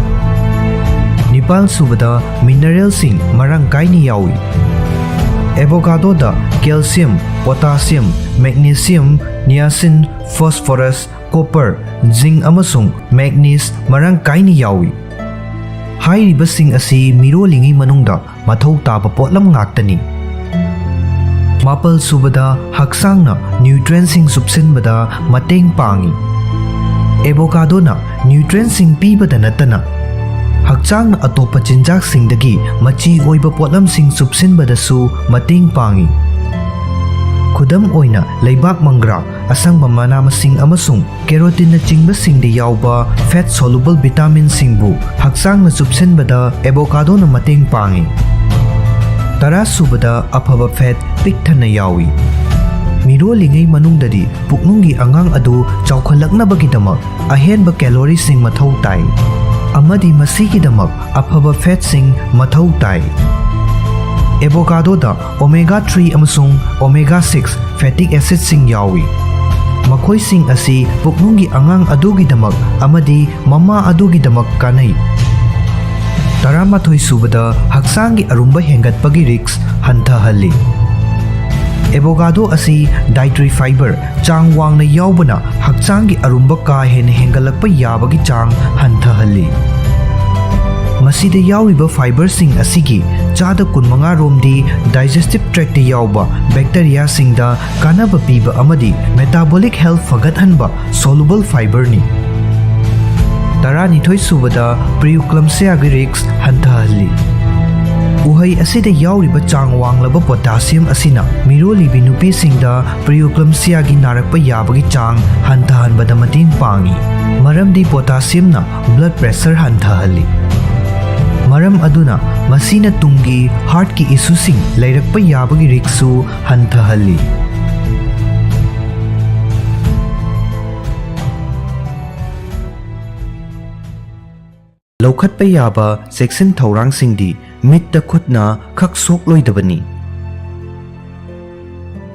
ꯅꯤꯄꯥꯜ ꯁꯨꯕꯗ, ꯃꯤꯅꯔꯦꯜꯁꯤꯡ ꯃꯔꯥꯡ ꯀꯥꯏꯅ ꯌꯥꯎꯏ꯫ ꯑꯦꯕꯣꯒꯥꯗꯣꯗ ꯀꯦꯜꯁꯤꯌꯝ, ꯄꯣꯇꯥꯁꯤꯌꯝ, ꯃꯦꯒꯅꯦꯁꯤꯌꯝ, ꯅꯤꯌꯥꯁꯤꯟ, ꯐꯣꯁꯐꯣꯔꯁ, ꯀꯣꯄꯔ, ꯖꯤꯡ ꯑꯃꯁꯨꯡ ꯃꯦꯒꯅꯤꯁ ꯃꯔꯥꯡ ꯀꯥꯏꯅ ꯌꯥꯎꯏ꯫ ꯍꯥꯏꯔꯤꯕꯁꯤꯡ ꯑꯁꯤ ꯃꯤꯔꯣꯜꯂꯤꯉꯩ ꯃꯅꯨꯡꯗ ꯃꯊꯧ ꯇꯥꯕ ꯄꯣꯠꯂꯝ ꯉꯥꯛꯇꯅꯤ꯫ ꯃꯥꯄꯜ ꯁꯨꯕꯗ, ꯍꯛꯆꯥꯡꯅ ꯅ꯭ꯌꯨꯇ꯭ꯔꯦꯟꯁꯤꯡ ꯆꯨꯞꯁꯤꯟꯕꯗ ꯃꯇꯦꯡ ꯄꯥꯡꯏ꯫ ꯑꯦꯕꯣꯀꯥꯗꯣꯅ ꯅ꯭ꯌꯨꯇ꯭ꯔꯦꯟꯁꯤꯡ ꯄꯤꯕꯗ ꯅꯠꯇꯅ ꯍꯛꯆꯥꯡꯅ ꯑꯇꯣꯞꯄ ꯆꯤꯟꯖꯥꯛꯁꯤꯡꯗꯒꯤ ꯃꯆꯤ ꯑꯣꯏꯕ ꯄꯣꯠꯂꯝꯁꯤꯡ ꯆꯨꯞꯁꯤꯟꯕꯗꯁꯨ ꯃꯇꯦꯡ ꯄꯥꯡꯏ꯫ ꯈꯨꯗꯝ ꯑꯣꯏꯅ, ꯂꯩꯕꯥꯛ ꯃꯪꯒ꯭ꯔꯥ, ꯑꯁꯪꯕ ꯃꯅꯥ ꯃꯁꯤꯡ ꯑꯃꯁꯨꯡ ꯀꯦꯔꯣꯇꯤꯟꯅꯆꯤꯡꯕꯁꯤꯡꯗ ꯌꯥꯎꯕ ꯐꯦꯠ ꯁꯣꯂꯨꯕꯜ ꯚꯤꯇꯥꯃꯤꯟꯁꯤꯡꯕꯨ ꯍꯛꯆꯥꯡꯅ ꯆꯨꯞꯁꯤꯟꯕꯗ ꯑꯦꯕꯣꯀꯥꯗꯣꯅ ꯃꯇꯦꯡ ꯄꯥꯡꯏ꯫ ꯇꯔꯥ ꯁꯨꯕꯗ, ꯑꯐꯕ ꯐꯦꯠ ꯄꯤꯛ ꯊꯟꯅ ꯌꯥꯎꯏ꯫ ꯃꯤꯔꯣꯜꯂꯤꯉꯩ ꯃꯅꯨꯡꯗꯗꯤ ꯄꯨꯛꯅꯨꯡꯒꯤ ꯑꯉꯥꯡ ꯑꯗꯨ ꯆꯥꯎꯈꯠꯂꯛꯅꯕꯒꯤꯗꯃꯛ ꯑꯍꯦꯟꯕ ꯀꯦꯂꯣꯔꯤꯁꯤꯡ ꯃꯊꯧ ꯇꯥꯏ, ꯑꯃꯗꯤ ꯃꯁꯤꯒꯤꯗꯃꯛ ꯑꯐꯕ ꯐꯦꯠꯁꯤꯡ ꯃꯊꯧ ꯇꯥꯏ꯫ ꯑꯦꯕꯣꯀꯥꯗꯣꯗ ꯑꯣꯃꯦꯒꯥ ꯊ꯭ꯔꯤ ꯑꯃꯁꯨꯡ ꯑꯣꯃꯦꯒꯥ ꯁꯤꯛꯁ ꯐꯦꯇꯤꯛ ꯑꯦꯁꯤꯗꯁꯤꯡ ꯌꯥꯎꯏ꯫ ꯃꯈꯣꯏꯁꯤꯡ ꯑꯁꯤ ꯄꯨꯛꯅꯨꯡꯒꯤ ꯑꯉꯥꯡ ꯑꯗꯨꯒꯤꯗꯃꯛ ꯑꯃꯗꯤ ꯃꯃꯥ ꯑꯗꯨꯒꯤꯗꯃꯛ ꯀꯥꯟꯅꯩ꯫ ꯇꯔꯥꯃꯥꯊꯣꯏ ꯁꯨꯕꯗ, ꯍꯛꯆꯥꯡꯒꯤ ꯑꯔꯨꯝꯕ ꯍꯦꯟꯒꯠꯄꯒꯤ ꯔꯤꯛꯁ ꯍꯟꯊꯍꯜꯂꯤ꯫ ꯑꯦꯕꯣꯀꯥꯗꯣ ꯑꯁꯤ ꯗꯥꯏꯇꯔꯤ ꯐꯥꯏꯕꯔ ꯆꯥꯡ ꯋꯥꯡꯅ ꯌꯥꯎꯕꯅ ꯍꯛꯆꯥꯡꯒꯤ ꯑꯔꯨꯝꯕ ꯀꯥ ꯍꯦꯟꯅ ꯍꯦꯟꯒꯠꯂꯛꯄ ꯌꯥꯕꯒꯤ ꯆꯥꯡ ꯍꯟꯊꯍꯜꯂꯤ꯫ ꯃꯁꯤꯗ ꯌꯥꯎꯔꯤꯕ fiberꯁꯤꯡ ꯑꯁꯤꯒꯤ ꯆꯥꯗ ꯀꯨꯟꯃꯉꯥ ꯔꯣꯝꯗꯤ digestive tractꯇ ꯌꯥꯎꯕ bacteriaꯁꯤꯡꯗ ꯀꯥꯟꯅꯕ ꯄꯤꯕ ꯑꯃꯗꯤ metabolic health ꯐꯒꯠꯍꯟꯕ soluble fiberꯅꯤ꯫ ꯇꯔꯥꯅꯤꯊꯣꯏ ꯁꯨꯕꯗ preeclampsiaꯒꯤ risk ꯍꯟꯊꯍꯜꯂꯤ꯫ ꯎꯍꯩ ꯑꯁꯤꯗ ꯌꯥꯎꯔꯤꯕ ꯆꯥꯡ ꯋꯥꯡꯂꯕ potassium ꯑꯁꯤꯅ ꯃꯤꯔꯣꯜꯂꯤꯕꯤ ꯅꯨꯄꯤꯁꯤꯡꯗ preeclampsiaꯒꯤ ꯅꯥꯔꯛꯄ ꯌꯥꯕꯒꯤ ꯆꯥꯡ ꯍꯟꯊꯍꯟꯕꯗ ꯃꯇꯦꯡ ꯄꯥꯡꯏ, ꯃꯔꯝꯗꯤ potassiumꯅ blood pressure ꯍꯟꯊꯍꯜꯂꯤ꯫ ꯃꯔꯝ ꯑꯗꯨꯅ ꯃꯁꯤꯅ ꯇꯨꯡꯒꯤ heartꯀꯤ issueꯁꯤꯡ ꯂꯩꯔꯛꯄ ꯌꯥꯕꯒꯤ riskꯁꯨ ꯍꯟꯊꯍꯜꯂꯤ꯫ ꯂꯧꯈꯠꯄ ꯌꯥꯕ ꯆꯦꯛꯁꯤꯟ ꯊꯧꯔꯥꯡꯁꯤꯡꯗꯤ ꯃꯤꯠꯇ ꯈꯨꯠꯅ ꯈꯛ ꯁꯣꯛꯂꯣꯏꯗꯕꯅꯤ꯫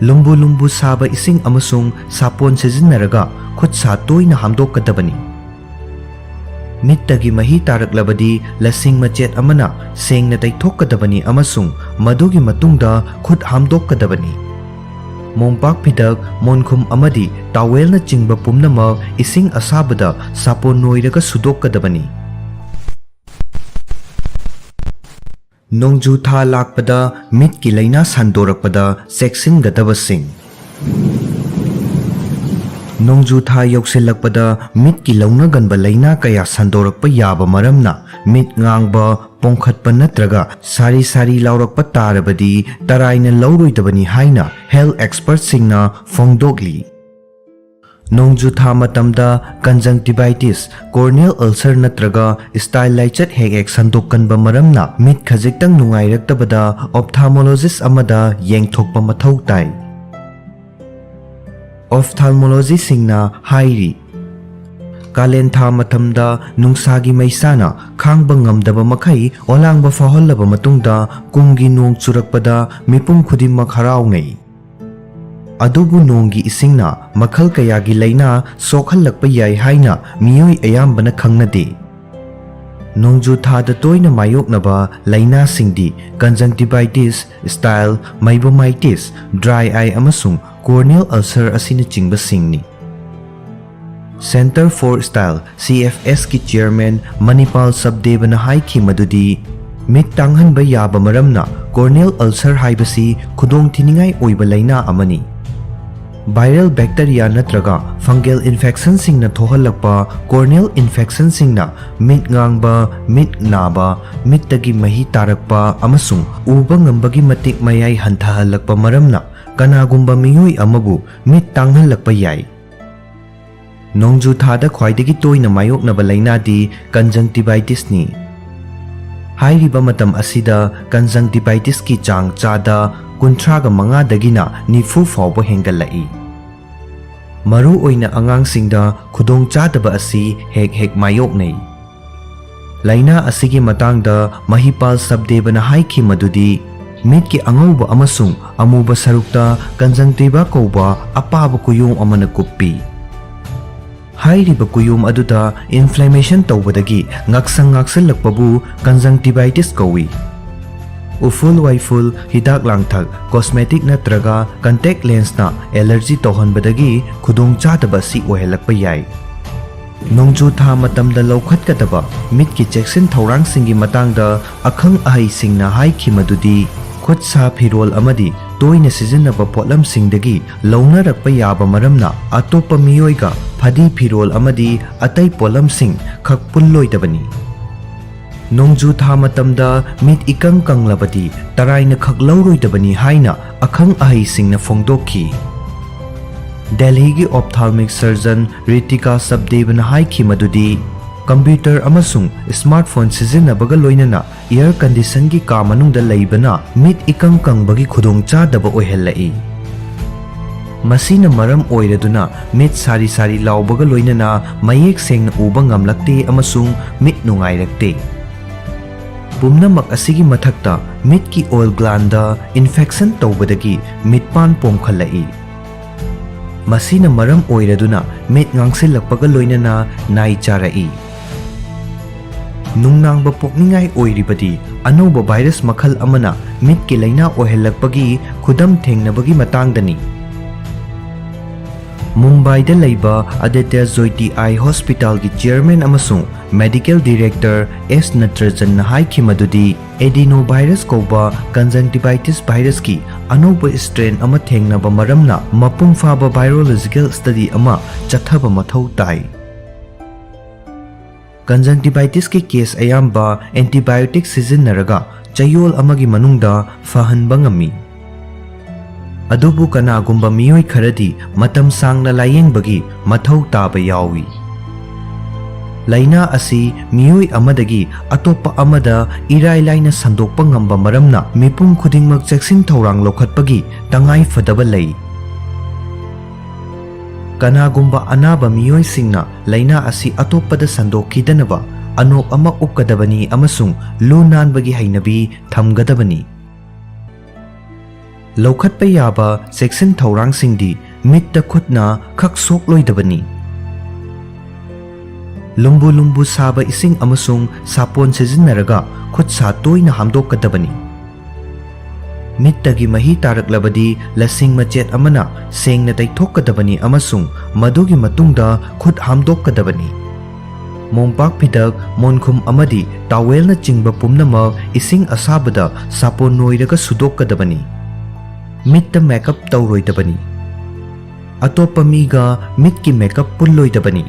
ꯂꯨꯝꯕꯨ ꯂꯨꯝꯕꯨ ꯁꯥꯕ ꯏꯁꯤꯡ ꯑꯃꯁꯨꯡ ꯁꯥꯄꯣꯟ ꯁꯤꯖꯤꯟꯅꯔꯒ ꯈꯨꯠ ꯁꯥ ꯇꯣꯏꯅ ꯍꯥꯝꯗꯣꯛꯀꯗꯕꯅꯤ꯫ ꯃꯤꯠꯇꯒꯤ ꯃꯍꯤ ꯇꯥꯔꯛꯂꯕꯗꯤ ꯂꯁꯤꯡ ꯃꯆꯦꯠ ꯑꯃꯅ ꯁꯦꯡꯅ ꯇꯩꯊꯣꯛꯀꯗꯕꯅꯤ ꯑꯃꯁꯨꯡ ꯃꯗꯨꯒꯤ ꯃꯇꯨꯡꯗ ꯈꯨꯠ ꯍꯥꯝꯗꯣꯛꯀꯗꯕꯅꯤ꯫ ꯃꯣꯝꯄꯥꯛ ꯐꯤꯗꯛ, ꯃꯣꯟꯈꯨꯝ ꯑꯃꯗꯤ towelꯅꯆꯤꯡꯕ ꯄꯨꯝꯅꯃꯛ ꯏꯁꯤꯡ ꯑꯁꯥꯕꯗ ꯁꯥꯄꯣꯟ ꯅꯣꯏꯔꯒ ꯁꯨꯗꯣꯛꯀꯗꯕꯅꯤ꯫ ꯅꯣꯡꯖꯨ ꯊꯥ ꯂꯥꯛꯄꯗ ꯃꯤꯠꯀꯤ ꯂꯥꯏꯅꯥ ꯁꯟꯗꯣꯔꯛꯄꯗ ꯆꯦꯛꯁꯤꯟꯒꯗꯕꯁꯤꯡ꯫ ꯅꯣꯡꯖꯨ ꯊꯥ ꯌꯧꯁꯤꯜꯂꯛꯄꯗ ꯃꯤꯠꯀꯤ ꯂꯧꯅꯒꯟꯕ ꯂꯥꯏꯅꯥ ꯀꯌꯥ ꯁꯟꯗꯣꯔꯛꯄ ꯌꯥꯕ ꯃꯔꯝꯅ ꯃꯤꯠ ꯉꯥꯡꯕ, ꯄꯣꯡꯈꯠꯄ ꯅꯠꯇ꯭ꯔꯒ ꯁꯥꯔꯤ ꯁꯥꯔꯤ ꯂꯥꯎꯔꯛꯄ ꯇꯥꯔꯕꯗꯤ ꯇꯔꯥꯏꯅ ꯂꯧꯔꯣꯏꯗꯕꯅꯤ ꯍꯥꯏꯅ health expertꯁꯤꯡꯅ ꯐꯣꯡꯗꯣꯛꯂꯤ꯫ ꯅꯣꯡꯖꯨ ꯊꯥ ꯃꯇꯝꯗ conjunctivitis, corneal ulcer ꯅꯠꯇ꯭ꯔꯒ style ꯂꯥꯏꯆꯠ ꯍꯦꯛ ꯍꯦꯛ ꯁꯟꯗꯣꯛꯀꯟꯕ ꯃꯔꯝꯅ ꯃꯤꯠ ꯈꯖꯤꯛꯇꯪ ꯅꯨꯡꯉꯥꯏꯔꯛꯇꯕꯗ ophthalmologist ꯑꯃꯗ ꯌꯦꯡꯊꯣꯛꯄ ꯃꯊꯧ ꯇꯥꯏ꯫ Ophthalmologistꯁꯤꯡꯅ ꯍꯥꯏꯔꯤ, ꯀꯥꯂꯦꯟ ꯊꯥ ꯃꯇꯝꯗ ꯅꯨꯡꯁꯥꯒꯤ ꯃꯩꯁꯥꯅ ꯈꯥꯡꯕ ꯉꯝꯗꯕ ꯃꯈꯩ ꯑꯣꯂꯥꯡꯕ ꯐꯥꯎꯍꯜꯂꯕ ꯃꯇꯨꯡꯗ ꯀꯨꯝꯒꯤ ꯅꯣꯡ ꯆꯨꯔꯛꯄꯗ ꯃꯤꯄꯨꯝ ꯈꯨꯗꯤꯡꯃꯛ ꯍꯔꯥꯎꯅꯩ꯫ ꯑꯗꯨꯕꯨ ꯅꯣꯡꯒꯤ ꯏꯁꯤꯡꯅ ꯃꯈꯜ ꯀꯌꯥꯒꯤ ꯂꯥꯏꯅꯥ ꯁꯣꯛꯍꯜꯂꯛꯄ ꯌꯥꯏ ꯍꯥꯏꯅ ꯃꯤꯑꯣꯏ ꯑꯌꯥꯝꯕꯅ ꯈꯪꯅꯗꯦ꯫ ꯅꯣꯡꯖꯨ ꯊꯥꯗ ꯇꯣꯏꯅ ꯃꯥꯌꯣꯛꯅꯕ ꯂꯥꯏꯅꯥꯁꯤꯡꯗꯤ conjunctivitis, style, meibommitis, dry eye ꯑꯃꯁꯨꯡ corneal ulcer ꯑꯁꯤꯅꯆꯤꯡꯕꯁꯤꯡꯅꯤ꯫ Centre for Style, C F S ꯀꯤ chairman ꯃꯅꯤꯄꯥꯜ ꯁꯕꯗꯦꯕꯅ ꯍꯥꯏꯈꯤ ꯃꯗꯨꯗꯤ, ꯃꯤꯠ ꯇꯥꯡꯍꯟꯕ ꯌꯥꯕ ꯃꯔꯝꯅ corneal ulcer ꯍꯥꯏꯕꯁꯤ ꯈꯨꯗꯣꯡꯊꯤꯅꯤꯡꯉꯥꯏ ꯑꯣꯏꯕ ꯂꯥꯏꯅꯥ ꯑꯃꯅꯤ꯫ Viral bacteria ꯅꯠꯇ꯭ꯔꯒ fungal infectionꯁꯤꯡꯅ ꯊꯣꯛꯍꯜꯂꯛꯄ corneal infectionꯁꯤꯡꯅ ꯃꯤꯠ ꯉꯥꯡꯕ, ꯃꯤꯠ ꯅꯥꯕ, ꯃꯤꯠꯇꯒꯤ ꯃꯍꯤ ꯇꯥꯔꯛꯄ ꯑꯃꯁꯨꯡ ꯎꯕ ꯉꯝꯕꯒꯤ ꯃꯇꯤꯛ ꯃꯌꯥꯏ ꯍꯟꯊꯍꯜꯂꯛꯄ ꯃꯔꯝꯅ ꯀꯅꯥꯒꯨꯝꯕ ꯃꯤꯑꯣꯏ ꯑꯃꯕꯨ ꯃꯤꯠ ꯇꯥꯡꯍꯜꯂꯛꯄ ꯌꯥꯏ꯫ ꯅꯣꯡꯖꯨ ꯊꯥꯗ ꯈ꯭ꯋꯥꯏꯗꯒꯤ ꯇꯣꯏꯅ ꯃꯥꯌꯣꯛꯅꯕ ꯂꯥꯏꯅꯥꯗꯤ conjunctivitisꯅꯤ꯫ ꯍꯥꯏꯔꯤꯕ ꯃꯇꯝ ꯑꯁꯤꯗ conjunctivitisꯀꯤ ꯆꯥꯡ ꯆꯥꯗ ꯀꯨꯟꯊ꯭ꯔꯥꯒ ꯃꯉꯥꯗꯒꯤꯅ ꯅꯤꯐꯨ ꯐꯥꯎꯕ ꯍꯦꯟꯒꯠꯂꯛꯏ꯫ ꯃꯔꯨꯑꯣꯏꯅ ꯑꯉꯥꯡꯁꯤꯡꯗ ꯈꯨꯗꯣꯡꯆꯥꯗꯕ ꯑꯁꯤ ꯍꯦꯛ ꯍꯦꯛ ꯃꯥꯌꯣꯛꯅꯩ꯫ ꯂꯥꯏꯅꯥ ꯑꯁꯤꯒꯤ ꯃꯇꯥꯡꯗ ꯃꯍꯤꯄꯥꯜ ꯁꯕꯗꯦꯕꯅ ꯍꯥꯏꯈꯤ ꯃꯗꯨꯗꯤ, ꯃꯤꯠꯀꯤ ꯑꯉꯧꯕ ꯑꯃꯁꯨꯡ ꯑꯃꯨꯕ ꯁꯔꯨꯛꯇ conjunctiva ꯀꯧꯕ ꯑꯄꯥꯕ ꯀꯨꯌꯣꯝ ꯑꯃꯅ ꯀꯨꯞꯄꯤ꯫ ꯍꯥꯏꯔꯤꯕ ꯀꯨꯌꯣꯝ ꯑꯗꯨꯗ inflammation ꯇꯧꯕꯗꯒꯤ ꯉꯛꯁꯪ ꯉꯥꯛꯁꯜꯂꯛꯄꯕꯨ conjunctivitis ꯀꯧꯏ꯫ ꯎꯐꯨꯜ ꯋꯥꯏꯐꯨꯜ, ꯍꯤꯗꯥꯛ ꯂꯥꯡꯊꯛ, cosmetic ꯅꯠꯇ꯭ꯔꯒ contact lenseꯅ allergy ꯇꯧꯍꯟꯕꯗꯒꯤ ꯈꯨꯗꯣꯡꯆꯥꯗꯕ ꯑꯁꯤ ꯑꯣꯏꯍꯜꯂꯛꯄ ꯌꯥꯏ꯫ ꯅꯣꯡꯖꯨ ꯊꯥ ꯃꯇꯝꯗ ꯂꯧꯈꯠꯀꯗꯕ ꯃꯤꯠꯀꯤ ꯆꯦꯛꯁꯤꯟ ꯊꯧꯔꯥꯡꯁꯤꯡꯒꯤ ꯃꯇꯥꯡꯗ ꯑꯈꯪ ꯑꯍꯩꯁꯤꯡꯅ ꯍꯥꯏꯈꯤ ꯃꯗꯨꯗꯤ, ꯈꯨꯠ ꯁꯥ ꯐꯤꯔꯣꯜ ꯑꯃꯗꯤ ꯇꯣꯏꯅ ꯁꯤꯖꯤꯟꯅꯕ ꯄꯣꯠꯂꯝꯁꯤꯡꯗꯒꯤ ꯂꯧꯅꯔꯛꯄ ꯌꯥꯕ ꯃꯔꯝꯅ ꯑꯇꯣꯞꯄ ꯃꯤꯑꯣꯏꯒ ꯐꯗꯤ ꯐꯤꯔꯣꯜ ꯑꯃꯗꯤ ꯑꯇꯩ ꯄꯣꯠꯂꯝꯁꯤꯡ ꯈꯛ ꯄꯨꯜꯂꯣꯏꯗꯕꯅꯤ꯫ ꯅꯣꯡꯖꯨ ꯊꯥ ꯃꯇꯝꯗ ꯃꯤꯠ ꯏꯀꯪ ꯀꯪꯂꯕꯗꯤ ꯇꯔꯥꯏꯅ ꯈꯛ ꯂꯧꯔꯣꯏꯗꯕꯅꯤ ꯍꯥꯏꯅ ꯑꯈꯪ ꯑꯍꯩꯁꯤꯡꯅ ꯐꯣꯡꯗꯣꯛꯈꯤ꯫ ꯗꯦꯜꯍꯤꯒꯤ ophthalmic surgeon ꯔꯤꯇꯤꯀꯥ ꯁꯕꯗꯦꯕꯅ ꯍꯥꯏꯈꯤ ꯃꯗꯨꯗꯤ, computer ꯑꯃꯁꯨꯡ smartphone ꯁꯤꯖꯤꯟꯅꯕꯒ ꯂꯣꯏꯅꯅ air conditionꯒꯤ ꯀꯥ ꯃꯅꯨꯡꯗ ꯂꯩꯕꯅ ꯃꯤꯠ ꯏꯀꯪ ꯀꯪꯕꯒꯤ ꯈꯨꯗꯣꯡꯆꯥꯗꯕ ꯑꯣꯏꯍꯜꯂꯛꯏ꯫ ꯃꯁꯤꯅ ꯃꯔꯝ ꯑꯣꯏꯔꯗꯨꯅ ꯃꯤꯠ ꯁꯥꯔꯤ ꯁꯥꯔꯤ ꯂꯥꯎꯕꯒ ꯂꯣꯏꯅꯅ ꯃꯌꯦꯛ ꯁꯦꯡꯅ ꯎꯕ ꯉꯝꯂꯛꯇꯦ ꯑꯃꯁꯨꯡ ꯃꯤꯠ ꯅꯨꯡꯉꯥꯏꯔꯛꯇꯦ꯫ ꯄꯨꯝꯅꯃꯛ ꯑꯁꯤꯒꯤ ꯃꯊꯛꯇ, ꯃꯤꯠꯀꯤ ꯑꯣꯏꯜ ꯒ꯭ꯂꯥꯟꯗ infection ꯇꯧꯕꯗꯒꯤ ꯃꯤꯠꯄꯥꯟ ꯄꯣꯝꯈꯠꯂꯛꯏ꯫ ꯃꯁꯤꯅ ꯃꯔꯝ ꯑꯣꯏꯔꯗꯨꯅ ꯃꯤꯠ ꯉꯥꯡꯁꯤꯜꯂꯛꯄꯒ ꯂꯣꯏꯅꯅ ꯅꯥꯏ ꯆꯥꯔꯛꯏ꯫ ꯅꯨꯡꯅꯥꯡꯕ ꯄꯣꯛꯅꯤꯡꯉꯥꯏ ꯑꯣꯏꯔꯤꯕꯗꯤ ꯑꯅꯧꯕ ꯚꯥꯏꯔꯁ ꯃꯈꯜ ꯑꯃꯅ ꯃꯤꯠꯀꯤ ꯂꯥꯏꯅꯥ ꯑꯣꯏꯍꯜꯂꯛꯄꯒꯤ ꯈꯨꯗꯝ ꯊꯦꯡꯅꯕꯒꯤ ꯃꯇꯥꯡꯗꯅꯤ꯫ ꯃꯨꯝꯕꯥꯏꯗ ꯂꯩꯕ ꯑꯗꯤꯇ꯭ꯌ ꯖ꯭ꯌꯣꯇꯤ ꯑꯥꯏ ꯍꯣꯁꯄꯤꯇꯥꯜꯒꯤ ꯆꯤꯌꯔꯃꯦꯟ ꯑꯃꯁꯨꯡ ꯃꯦꯗꯤꯀꯦꯜ ꯗꯤꯔꯦꯛꯇꯔ ꯑꯦꯁ ꯅꯇ꯭ꯔꯖꯟꯅ ꯍꯥꯏꯈꯤ ꯃꯗꯨꯗꯤ, ꯑꯦꯗꯤꯅꯣꯚꯥꯏꯔꯁ ꯀꯧꯕ ꯀꯟꯖꯪꯇꯤꯚꯥꯏꯇꯤꯁ ꯚꯥꯏꯔꯁꯀꯤ ꯑꯅꯧꯕ ꯁ꯭ꯇ꯭ꯔꯦꯟ ꯑꯃ ꯊꯦꯡꯅꯕ ꯃꯔꯝꯅ ꯃꯄꯨꯡ ꯐꯥꯕ ꯚꯥꯏꯔꯣꯂꯣꯖꯤꯀꯦꯜ ꯁ꯭ꯇꯗꯤ ꯑꯃ ꯆꯠꯊꯕ ꯃꯊꯧ ꯇꯥꯏ꯫ ꯀꯟꯖꯪꯇꯤꯚꯥꯏꯇꯤꯁꯀꯤ ꯀꯦꯁ ꯑꯌꯥꯝꯕ ꯑꯦꯟꯇꯤꯕꯥꯏꯑꯣꯇꯤꯛ ꯁꯤꯖꯤꯟꯅꯔꯒ ꯆꯌꯣꯜ ꯑꯃꯒꯤ ꯃꯅꯨꯡꯗ ꯐꯍꯟꯕ ꯉꯝꯃꯤ꯫ ꯑꯗꯨꯕꯨ ꯀꯅꯥꯒꯨꯝꯕ ꯃꯤꯑꯣꯏ ꯈꯔꯗꯤ ꯃꯇꯝ ꯁꯥꯡꯅ ꯂꯥꯌꯦꯡꯕꯒꯤ ꯃꯊꯧ ꯇꯥꯕ ꯌꯥꯎꯏ꯫ ꯂꯥꯏꯅꯥ ꯑꯁꯤ ꯃꯤꯑꯣꯏ ꯑꯃꯗꯒꯤ ꯑꯇꯣꯞꯄ ꯑꯃꯗ ꯏꯔꯥꯏ ꯂꯥꯏꯅ ꯁꯟꯗꯣꯛꯄ ꯉꯝꯕ ꯃꯔꯝꯅ ꯃꯤꯄꯨꯝ ꯈꯨꯗꯤꯡꯃꯛ ꯆꯦꯛꯁꯤꯟ ꯊꯧꯔꯥꯡ ꯂꯧꯈꯠꯄꯒꯤ ꯇꯉꯥꯏ ꯐꯗꯕ ꯂꯩ꯫ ꯀꯅꯥꯒꯨꯝꯕ ꯑꯅꯥꯕ ꯃꯤꯑꯣꯏꯁꯤꯡꯅ ꯂꯥꯏꯅꯥ ꯑꯁꯤ ꯑꯇꯣꯞꯄꯗ ꯁꯟꯗꯣꯛꯈꯤꯗꯅꯕ ꯑꯅꯣꯞ ꯑꯃ ꯎꯞꯀꯗꯕꯅꯤ ꯑꯃꯁꯨꯡ ꯂꯨ ꯅꯥꯟꯕꯒꯤ ꯍꯩꯅꯕꯤ ꯊꯝꯒꯗꯕꯅꯤ꯫ ꯂꯧꯈꯠꯄ ꯌꯥꯕ ꯆꯦꯛꯁꯤꯟ ꯊꯧꯔꯥꯡꯁꯤꯡꯗꯤ ꯃꯤꯠꯇ ꯈꯨꯠꯅ ꯈꯛ ꯁꯣꯛꯂꯣꯏꯗꯕꯅꯤ꯫ ꯂꯨꯝꯕꯨ ꯂꯨꯝꯕꯨ ꯁꯥꯕ ꯏꯁꯤꯡ ꯑꯃꯁꯨꯡ ꯁꯥꯄꯣꯟ ꯁꯤꯖꯤꯟꯅꯔꯒ ꯈꯨꯠ ꯁꯥ ꯇꯣꯏꯅ ꯍꯥꯝꯗꯣꯛꯀꯗꯕꯅꯤ꯫ ꯃꯤꯠꯇꯒꯤ ꯃꯍꯤ ꯇꯥꯔꯛꯂꯕꯗꯤ ꯂꯁꯤꯡ ꯃꯆꯦꯠ ꯑꯃꯅ ꯁꯦꯡꯅ ꯇꯩꯊꯣꯛꯀꯗꯕꯅꯤ ꯑꯃꯁꯨꯡ ꯃꯗꯨꯒꯤ ꯃꯇꯨꯡꯗ ꯈꯨꯠ ꯍꯥꯝꯗꯣꯛꯀꯗꯕꯅꯤ꯫ ꯃꯣꯝꯄꯥꯛ ꯐꯤꯗꯛ, ꯃꯣꯟꯈꯨꯝ ꯑꯃꯗꯤ ꯇꯥꯋꯦꯜꯅꯆꯤꯡꯕ ꯄꯨꯝꯅꯃꯛ ꯏꯁꯤꯡ ꯑꯁꯥꯕꯗ ꯁꯥꯄꯣꯟ ꯅꯣꯏꯔꯒ ꯁꯨꯗꯣꯛꯀꯗꯕꯅꯤ꯫ ꯃꯤꯠꯇ ꯃꯦꯀꯞ ꯇꯧꯔꯣꯏꯗꯕꯅꯤ꯫ ꯑꯇꯣꯞꯄ ꯃꯤꯒ ꯃꯤꯠꯀꯤ ꯃꯦꯀꯞ ꯄꯨꯜꯂꯣꯏꯗꯕꯅꯤ꯫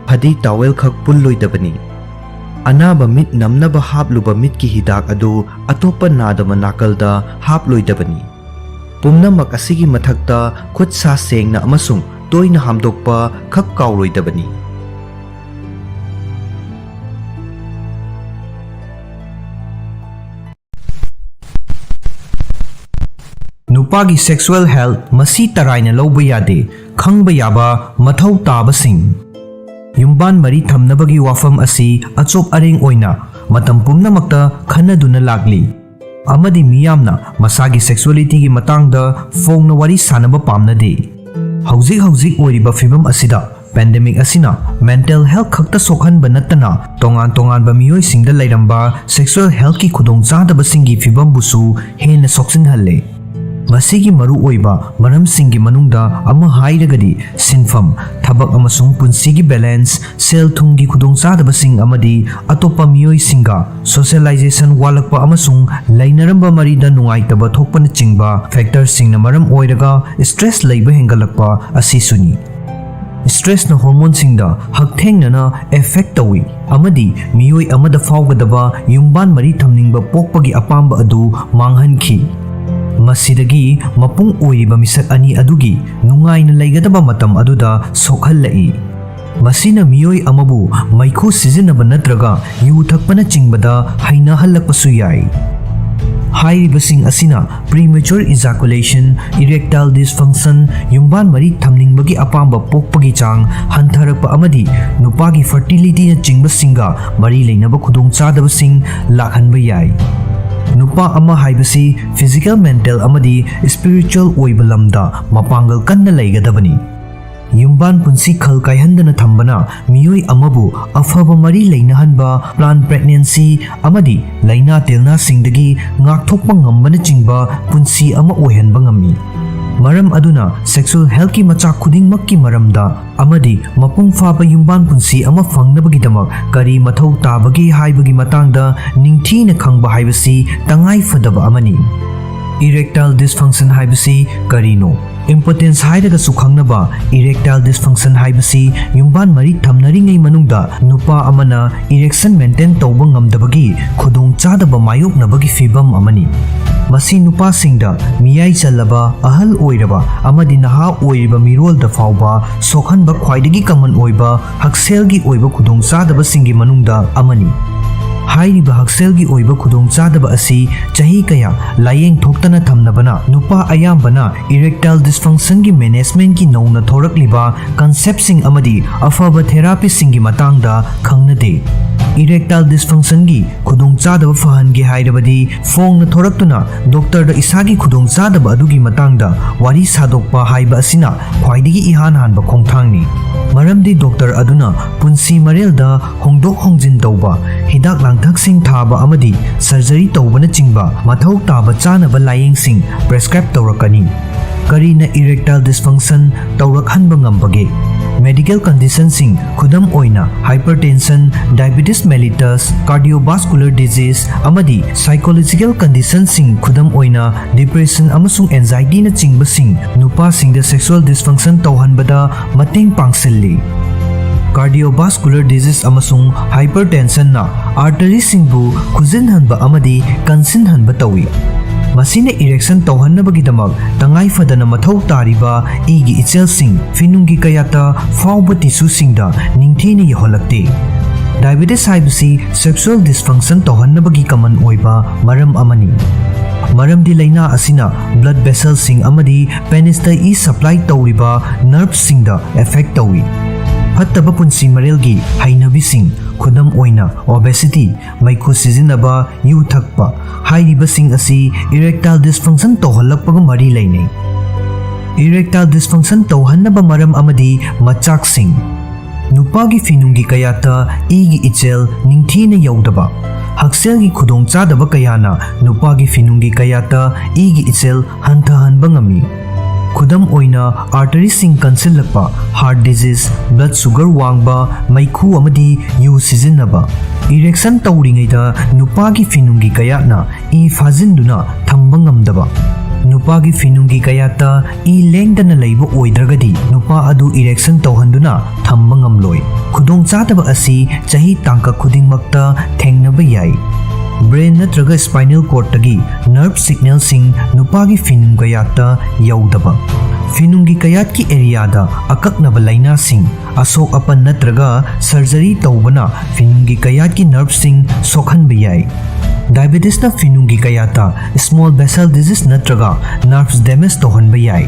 ꯐꯗꯤ ꯇꯥꯋꯦꯜ ꯈꯛ ꯄꯨꯜꯂꯣꯏꯗꯕꯅꯤ꯫ ꯑꯅꯥꯕ ꯃꯤꯠ ꯅꯝꯅꯕ ꯍꯥꯞꯂꯨꯕ ꯃꯤꯠꯀꯤ ꯍꯤꯗꯥꯛ ꯑꯗꯨ ꯑꯇꯣꯞꯄ ꯅꯥꯗꯕ ꯅꯥꯀꯜꯗ ꯍꯥꯞꯂꯣꯏꯗꯕꯅꯤ꯫ ꯄꯨꯝꯅꯃꯛ ꯑꯁꯤꯒꯤ ꯃꯊꯛꯇ ꯈꯨꯠ ꯁꯥ ꯁꯦꯡꯅ ꯑꯃꯁꯨꯡ ꯇꯣꯏꯅ ꯍꯥꯝꯗꯣꯛꯄ ꯈꯛ ꯀꯥꯎꯔꯣꯏꯗꯕꯅꯤ꯫ ꯅꯨꯄꯥꯒꯤ ꯁꯦꯛꯁꯨꯑꯦꯜ ꯍꯦꯜꯊ ꯃꯁꯤ ꯇꯔꯥꯏꯅ ꯂꯧꯕ ꯌꯥꯗꯦ꯫ ꯈꯪꯕ ꯌꯥꯕ ꯃꯊꯧ ꯇꯥꯕꯁꯤꯡ꯫ ꯌꯨꯝꯕꯥꯟ ꯃꯔꯤ ꯊꯝꯅꯕꯒꯤ ꯋꯥꯐꯝ ꯑꯁꯤ ꯑꯆꯣꯞ ꯑꯔꯦꯡ ꯑꯣꯏꯅ ꯃꯇꯝ ꯄꯨꯝꯅꯃꯛꯇ ꯈꯟꯅꯗꯨꯅ ꯂꯥꯛꯂꯤ, ꯑꯃꯗꯤ ꯃꯤꯌꯥꯝꯅ ꯃꯁꯥꯒꯤ ꯁꯦꯛꯁꯨꯑꯦꯂꯤꯇꯤꯒꯤ ꯃꯇꯥꯡꯗ ꯐꯣꯡꯅ ꯋꯥꯔꯤ ꯁꯥꯅꯕ ꯄꯥꯝꯅꯗꯦ꯫ ꯍꯧꯖꯤꯛ ꯍꯧꯖꯤꯛ ꯑꯣꯏꯔꯤꯕ ꯐꯤꯚꯝ ꯑꯁꯤꯗ ꯄꯦꯟꯗꯦꯃꯤꯛ ꯑꯁꯤꯅ ꯃꯦꯟꯇꯦꯜ ꯍꯦꯜꯊ ꯈꯛꯇ ꯁꯣꯛꯍꯟꯕ ꯅꯠꯇꯅ ꯇꯣꯉꯥꯟ ꯇꯣꯉꯥꯟꯕ ꯃꯤꯑꯣꯏꯁꯤꯡꯗ ꯂꯩꯔꯝꯕ ꯁꯦꯛꯁꯨꯑꯦꯜ ꯍꯦꯜꯊꯀꯤ ꯈꯨꯗꯣꯡꯆꯥꯗꯕꯁꯤꯡꯒꯤ ꯐꯤꯚꯝꯕꯨꯁꯨ ꯍꯦꯟꯅ ꯁꯣꯛꯆꯤꯟꯍꯜꯂꯦ꯫ ꯃꯁꯤꯒꯤ ꯃꯔꯨꯑꯣꯏꯕ ꯃꯔꯝꯁꯤꯡꯒꯤ ꯃꯅꯨꯡꯗ ꯑꯃ ꯍꯥꯏꯔꯒꯗꯤ ꯁꯤꯟꯐꯝ, ꯊꯕꯛ ꯑꯃꯁꯨꯡ ꯄꯨꯟꯁꯤꯒꯤ ꯕꯦꯂꯦꯟꯁ, ꯁꯦꯜ ꯊꯨꯝꯒꯤ ꯈꯨꯗꯣꯡꯆꯥꯗꯕꯁꯤꯡ ꯑꯃꯗꯤ ꯑꯇꯣꯞꯄ ꯃꯤꯑꯣꯏꯁꯤꯡꯒ ꯁꯣꯁꯤꯌꯦꯂꯥꯏꯖꯦꯁꯟ ꯋꯥꯠꯂꯛꯄ ꯑꯃꯁꯨꯡ ꯂꯩꯅꯔꯝꯕ ꯃꯔꯤꯗ ꯅꯨꯡꯉꯥꯏꯇꯕ ꯊꯣꯛꯄꯅꯆꯤꯡꯕ ꯐꯦꯛꯇꯔꯁꯤꯡꯅ ꯃꯔꯝ ꯑꯣꯏꯔꯒ ꯁ꯭ꯇ꯭ꯔꯦꯁ ꯂꯩꯕ ꯍꯦꯟꯒꯠꯂꯛꯄ ꯑꯁꯤꯁꯨꯅꯤ꯫ ꯁ꯭ꯇ꯭ꯔꯦꯁꯅ ꯍꯣꯔꯃꯣꯟꯁꯤꯡꯗ ꯍꯛꯊꯦꯡꯅꯅ ꯑꯦꯐꯦꯛ ꯇꯧꯏ ꯑꯃꯗꯤ ꯃꯤꯑꯣꯏ ꯑꯃꯗ ꯐꯥꯎꯒꯗꯕ ꯌꯨꯝꯕꯥꯟ ꯃꯔꯤ ꯊꯝꯅꯤꯡꯕ ꯄꯣꯛꯄꯒꯤ ꯑꯄꯥꯝꯕ ꯑꯗꯨ ꯃꯥꯡꯍꯟꯈꯤ꯫ ꯃꯁꯤꯗꯒꯤ ꯃꯄꯨꯡ ꯑꯣꯏꯔꯤꯕ ꯃꯤꯁꯛ ꯑꯅꯤ ꯑꯗꯨꯒꯤ ꯅꯨꯡꯉꯥꯏꯅ ꯂꯩꯒꯗꯕ ꯃꯇꯝ ꯑꯗꯨꯗ ꯁꯣꯛꯍꯜꯂꯛꯏ꯫ ꯃꯁꯤꯅ ꯃꯤꯑꯣꯏ ꯑꯃꯕꯨ ꯃꯩꯈꯨ ꯁꯤꯖꯤꯟꯅꯕ ꯅꯠꯇ꯭ꯔꯒ ꯌꯨ ꯊꯛꯄꯅꯆꯤꯡꯕꯗ ꯍꯩꯅꯍꯜꯂꯛꯄꯁꯨ ꯌꯥꯏ꯫ ꯍꯥꯏꯔꯤꯕꯁꯤꯡ ꯑꯁꯤꯅ premature ejaculation, erectile dysfunction, ꯌꯨꯝꯕꯥꯟ ꯃꯔꯤ ꯊꯝꯅꯤꯡꯕꯒꯤ ꯑꯄꯥꯝꯕ ꯄꯣꯛꯄꯒꯤ ꯆꯥꯡ ꯍꯟꯊꯔꯛꯄ ꯑꯃꯗꯤ ꯅꯨꯄꯥꯒꯤ ꯐꯔꯇꯤꯂꯤꯇꯤꯅꯆꯤꯡꯕꯁꯤꯡꯒ ꯃꯔꯤ ꯂꯩꯅꯕ ꯈꯨꯗꯣꯡꯆꯥꯗꯕꯁꯤꯡ ꯂꯥꯛꯍꯟꯕ ꯌꯥꯏ꯫ ꯅꯨꯄꯥ ꯑꯃ ꯍꯥꯏꯕꯁꯤ ꯐꯤꯖꯤꯀꯦꯜ, ꯃꯦꯟꯇꯦꯜ ꯑꯃꯗꯤ ꯁ꯭ꯄꯤꯔꯤꯆꯨꯋꯦꯜ ꯑꯣꯏꯕ ꯂꯝꯗ ꯃꯄꯥꯡꯒꯜ ꯀꯟꯅ ꯂꯩꯒꯗꯕꯅꯤ꯫ ꯌꯨꯝꯕꯥꯟ ꯄꯨꯟꯁꯤ ꯈꯜ ꯀꯥꯏꯍꯟꯗꯅ ꯊꯝꯕꯅ ꯃꯤꯑꯣꯏ ꯑꯃꯕꯨ ꯑꯐꯕ ꯃꯔꯤ ꯂꯩꯅꯍꯟꯕ, ꯄ꯭ꯂꯥꯟ ꯄ꯭ꯔꯦꯒꯅꯦꯟꯁꯤ ꯑꯃꯗꯤ ꯂꯥꯏꯅꯥ ꯇꯤꯜꯅꯥꯁꯤꯡꯗꯒꯤ ꯉꯥꯛꯊꯣꯛꯄ ꯉꯝꯕꯅꯆꯤꯡꯕ ꯄꯨꯟꯁꯤ ꯑꯃ ꯑꯣꯏꯍꯟꯕ ꯉꯝꯃꯤ꯫ ꯃꯔꯝ ꯑꯗꯨꯅ ꯁꯦꯛꯁꯨꯑꯦꯜ ꯍꯦꯜꯊꯀꯤ ꯃꯆꯥꯛ ꯈꯨꯗꯤꯡꯃꯛꯀꯤ ꯃꯔꯝꯗ ꯑꯃꯗꯤ ꯃꯄꯨꯡ ꯐꯥꯕ ꯌꯨꯝꯕꯥꯟ ꯄꯨꯟꯁꯤ ꯑꯃ ꯐꯪꯅꯕꯒꯤꯗꯃꯛ ꯀꯔꯤ ꯃꯊꯧ ꯇꯥꯕꯒꯦ ꯍꯥꯏꯕꯒꯤ ꯃꯇꯥꯡꯗ ꯅꯤꯡꯊꯤꯅ ꯈꯪꯕ ꯍꯥꯏꯕꯁꯤ ꯇꯉꯥꯏ ꯐꯗꯕ ꯑꯃꯅꯤ꯫ Erectile dysfunction ꯍꯥꯏꯕꯁꯤ ꯀꯔꯤꯅꯣ? ꯏꯝꯄꯣꯇꯦꯟꯁ ꯍꯥꯏꯔꯒꯁꯨ ꯈꯪꯅꯕ erectile dysfunction ꯍꯥꯏꯕꯁꯤ ꯌꯨꯝꯕꯥꯟ ꯃꯔꯤ ꯊꯝꯅꯔꯤꯉꯩ ꯃꯅꯨꯡꯗ ꯅꯨꯄꯥ ꯑꯃꯅ ꯏꯔꯦꯛꯁꯟ ꯃꯦꯟꯇꯦꯟ ꯇꯧꯕ ꯉꯝꯗꯕꯒꯤ ꯈꯨꯗꯣꯡꯆꯥꯗꯕ ꯃꯥꯌꯣꯛꯅꯕꯒꯤ ꯐꯤꯚꯝ ꯑꯃꯅꯤ꯫ ꯃꯁꯤ ꯅꯨꯄꯥꯁꯤꯡꯗ, ꯃꯤꯌꯥꯏ ꯆꯜꯂꯕ, ꯑꯍꯜ ꯑꯣꯏꯔꯕ ꯑꯃꯗꯤ ꯅꯍꯥ ꯑꯣꯏꯔꯤꯕ ꯃꯤꯔꯣꯜꯗ ꯐꯥꯎꯕ ꯁꯣꯛꯍꯟꯕ ꯈ꯭ꯋꯥꯏꯗꯒꯤ ꯀꯃꯟ ꯑꯣꯏꯕ ꯍꯛꯁꯦꯜꯒꯤ ꯑꯣꯏꯕ ꯈꯨꯗꯣꯡꯆꯥꯗꯕꯁꯤꯡꯒꯤ ꯃꯅꯨꯡꯗ ꯑꯃꯅꯤ꯫ ꯍꯥꯏꯔꯤꯕ ꯍꯛꯁꯦꯜꯒꯤ ꯑꯣꯏꯕ ꯈꯨꯗꯣꯡꯆꯥꯗꯕ ꯑꯁꯤ ꯆꯍꯤ ꯀꯌꯥ ꯂꯥꯌꯦꯡ ꯊꯣꯛꯇꯅ ꯊꯝꯅꯕꯅ ꯅꯨꯄꯥ ꯑꯌꯥꯝꯕꯅ erectile dysfunctionꯒꯤ ꯃꯦꯅꯦꯖꯃꯦꯟꯠꯀꯤ ꯅꯧꯅ ꯊꯣꯔꯛꯂꯤꯕ ꯀꯟꯁꯦꯞꯁꯤꯡ ꯑꯃꯗꯤ ꯑꯐꯕ ꯊꯦꯔꯥꯄꯤꯁꯤꯡꯒꯤ ꯃꯇꯥꯡꯗ ꯈꯪꯅꯗꯦ꯫ Erectile dysfunctionꯒꯤ ꯈꯨꯗꯣꯡꯆꯥꯗꯕ ꯐꯍꯟꯒꯦ ꯍꯥꯏꯔꯕꯗꯤ ꯐꯣꯡꯅ ꯊꯣꯔꯛꯇꯨꯅ ꯗꯣꯛꯇꯔꯗ ꯏꯁꯥꯒꯤ ꯈꯨꯗꯣꯡꯆꯥꯗꯕ ꯑꯗꯨꯒꯤ ꯃꯇꯥꯡꯗ ꯋꯥꯔꯤ ꯁꯥꯗꯣꯛꯄ ꯍꯥꯏꯕ ꯑꯁꯤꯅ ꯈ꯭ꯋꯥꯏꯗꯒꯤ ꯏꯍꯥꯟ ꯍꯥꯟꯕ ꯈꯣꯡꯊꯥꯡꯅꯤ꯫ ꯃꯔꯝꯗꯤ ꯗꯣꯛꯇꯔ ꯑꯗꯨꯅ ꯄꯨꯟꯁꯤ ꯃꯔꯦꯜꯗ ꯍꯣꯡꯗꯣꯛ ꯍꯣꯡꯖꯤꯟ ꯇꯧꯕ, ꯍꯤꯗꯥꯛ ꯂꯥꯡꯊꯛꯁꯤꯡ ꯊꯥꯕ ꯑꯃꯗꯤ ꯁꯔꯖꯔꯤ ꯇꯧꯕꯅꯆꯤꯡꯕ ꯃꯊꯧ ꯇꯥꯕ ꯆꯥꯅꯕ ꯂꯥꯌꯦꯡꯁꯤꯡ ꯄ꯭ꯔꯦꯁꯀ꯭ꯔꯥꯏꯕ ꯇꯧꯔꯛꯀꯅꯤ꯫ ꯀꯔꯤꯅ erectile dysfunction ꯇꯧꯔꯛꯍꯟꯕ ꯉꯝꯕꯒꯦ? Medical conditionꯁꯤꯡ, ꯈꯨꯗꯝ ꯑꯣꯏꯅ hypertension, diabetes mellitus, cardiovascular disease, ꯑꯃꯗꯤ psychological conditionꯁꯤꯡ, ꯈꯨꯗꯝ ꯑꯣꯏꯅ depression ꯑꯃꯁꯨꯡ anxietyꯅꯆꯤꯡꯕꯁꯤꯡ, ꯅꯨꯄꯥꯁꯤꯡꯗ sexual dysfunction ꯇꯧꯍꯟꯕꯗ ꯃꯇꯦꯡ ꯄꯥꯡꯁꯤꯜꯂꯤ꯫ Cardiovascular disease ꯑꯃꯁꯨꯡ hypertensionꯅ arteryꯁꯤꯡꯕꯨ ꯈꯨꯖꯤꯟꯍꯟꯕ ꯑꯃꯗꯤ ꯀꯟꯁꯤꯟꯍꯟꯕ ꯇꯧꯏ꯫ ꯃꯁꯤꯅ erection ꯇꯧꯍꯟꯅꯕꯒꯤꯗꯃꯛ ꯇꯉꯥꯏ ꯐꯗꯅ ꯃꯊꯧ ꯇꯥꯔꯤꯕ ꯏꯒꯤ ꯏꯆꯦꯜꯁꯤꯡ ꯐꯤꯅꯨꯡꯒꯤ ꯀꯌꯥꯠꯇ ꯐꯥꯎꯕ tissueꯁꯤꯡꯗ ꯅꯤꯡꯊꯤꯅ ꯌꯧꯍꯜꯂꯛꯇꯦ꯫ Diabetes ꯍꯥꯏꯕꯁꯤ sexual dysfunction ꯇꯧꯍꯟꯅꯕꯒꯤ common ꯑꯣꯏꯕ ꯃꯔꯝ ꯑꯃꯅꯤ꯫ ꯃꯔꯝꯗꯤ ꯂꯥꯏꯅꯥ ꯑꯁꯤꯅ blood vesselꯁꯤꯡ ꯑꯃꯗꯤ penisꯇ ꯏ supply ꯇꯧꯔꯤꯕ nerveꯁꯤꯡꯗ affect ꯇꯧꯏ꯫ ꯐꯠꯇꯕ ꯄꯨꯟꯁꯤ ꯃꯔꯦꯜꯒꯤ ꯍꯩꯅꯕꯤꯁꯤꯡ, ꯈꯨꯗꯝ ꯑꯣꯏꯅ obesity, ꯃꯩꯈꯨ ꯁꯤꯖꯤꯟꯅꯕ, ꯌꯨ ꯊꯛꯄ ꯍꯥꯏꯔꯤꯕꯁꯤꯡ ꯑꯁꯤ erectile dysfunction ꯇꯧꯍꯜꯂꯛꯄꯒ ꯃꯔꯤ ꯂꯩꯅꯩ꯫ Erectile dysfunction ꯇꯧꯍꯟꯅꯕ ꯃꯔꯝ ꯑꯃꯗꯤ ꯃꯆꯥꯛꯁꯤꯡ꯫ ꯅꯨꯄꯥꯒꯤ ꯐꯤꯅꯨꯡꯒꯤ ꯀꯌꯥꯠꯇ ꯏꯒꯤ ꯏꯆꯦꯜ ꯅꯤꯡꯊꯤꯅ ꯌꯧꯗꯕ꯫ ꯍꯛꯁꯦꯜꯒꯤ ꯈꯨꯗꯣꯡꯆꯥꯗꯕ ꯀꯌꯥꯅ ꯅꯨꯄꯥꯒꯤ ꯐꯤꯅꯨꯡꯒꯤ ꯀꯌꯥꯠꯇ ꯏꯒꯤ ꯏꯆꯦꯜ ꯍꯟꯊꯍꯟꯕ ꯉꯝꯃꯤ꯫ ꯈꯨꯗꯝ ꯑꯣꯏꯅ, arteryꯁꯤꯡ ꯀꯟꯁꯤꯜꯂꯛꯄ, heart disease, blood sugar ꯋꯥꯡꯕ, ꯃꯩꯈꯨ ꯑꯃꯗꯤ ꯌꯨ ꯁꯤꯖꯤꯟꯅꯕ꯫ Erection ꯇꯧꯔꯤꯉꯩꯗ ꯅꯨꯄꯥꯒꯤ ꯐꯤꯅꯨꯡꯒꯤ ꯀꯌꯥꯠꯅ ꯏ ꯐꯥꯖꯤꯟꯗꯨꯅ ꯊꯝꯕ ꯉꯝꯗꯕ꯫ ꯅꯨꯄꯥꯒꯤ ꯐꯤꯅꯨꯡꯒꯤ ꯀꯌꯥꯠꯇ ꯏ ꯂꯦꯡꯗꯅ ꯂꯩꯕ ꯑꯣꯏꯗ꯭ꯔꯒꯗꯤ ꯅꯨꯄꯥ ꯑꯗꯨ erection ꯇꯧꯍꯟꯗꯨꯅ ꯊꯝꯕ ꯉꯝꯂꯣꯏ꯫ ꯈꯨꯗꯣꯡꯆꯥꯗꯕ ꯑꯁꯤ ꯆꯍꯤ ꯇꯥꯡꯀꯛ ꯈꯨꯗꯤꯡꯃꯛꯇ ꯊꯦꯡꯅꯕ ꯌꯥꯏ꯫ Brain ꯅꯠꯇ꯭ꯔꯒ spinal cordꯇꯒꯤ nerve signalꯁꯤꯡ ꯅꯨꯄꯥꯒꯤ ꯐꯤꯅꯨꯡ ꯀꯌꯥꯠꯇ ꯌꯧꯗꯕ꯫ ꯐꯤꯅꯨꯡꯒꯤ ꯀꯌꯥꯠꯀꯤ areaꯗ ꯑꯀꯛꯅꯕ ꯂꯥꯏꯅꯥꯁꯤꯡ, ꯑꯁꯣꯛ ꯑꯄꯟ ꯅꯠꯇ꯭ꯔꯒ surgery ꯇꯧꯕꯅ ꯐꯤꯅꯨꯡꯒꯤ ꯀꯌꯥꯠꯀꯤ nerveꯁꯤꯡ ꯁꯣꯛꯍꯟꯕ ꯌꯥꯏ꯫ Diabetesꯅ ꯐꯤꯅꯨꯡꯒꯤ ꯀꯌꯥꯠꯇ small vessel disease ꯅꯠꯇ꯭ꯔꯒ nerves damage ꯇꯧꯍꯟꯕ ꯌꯥꯏ꯫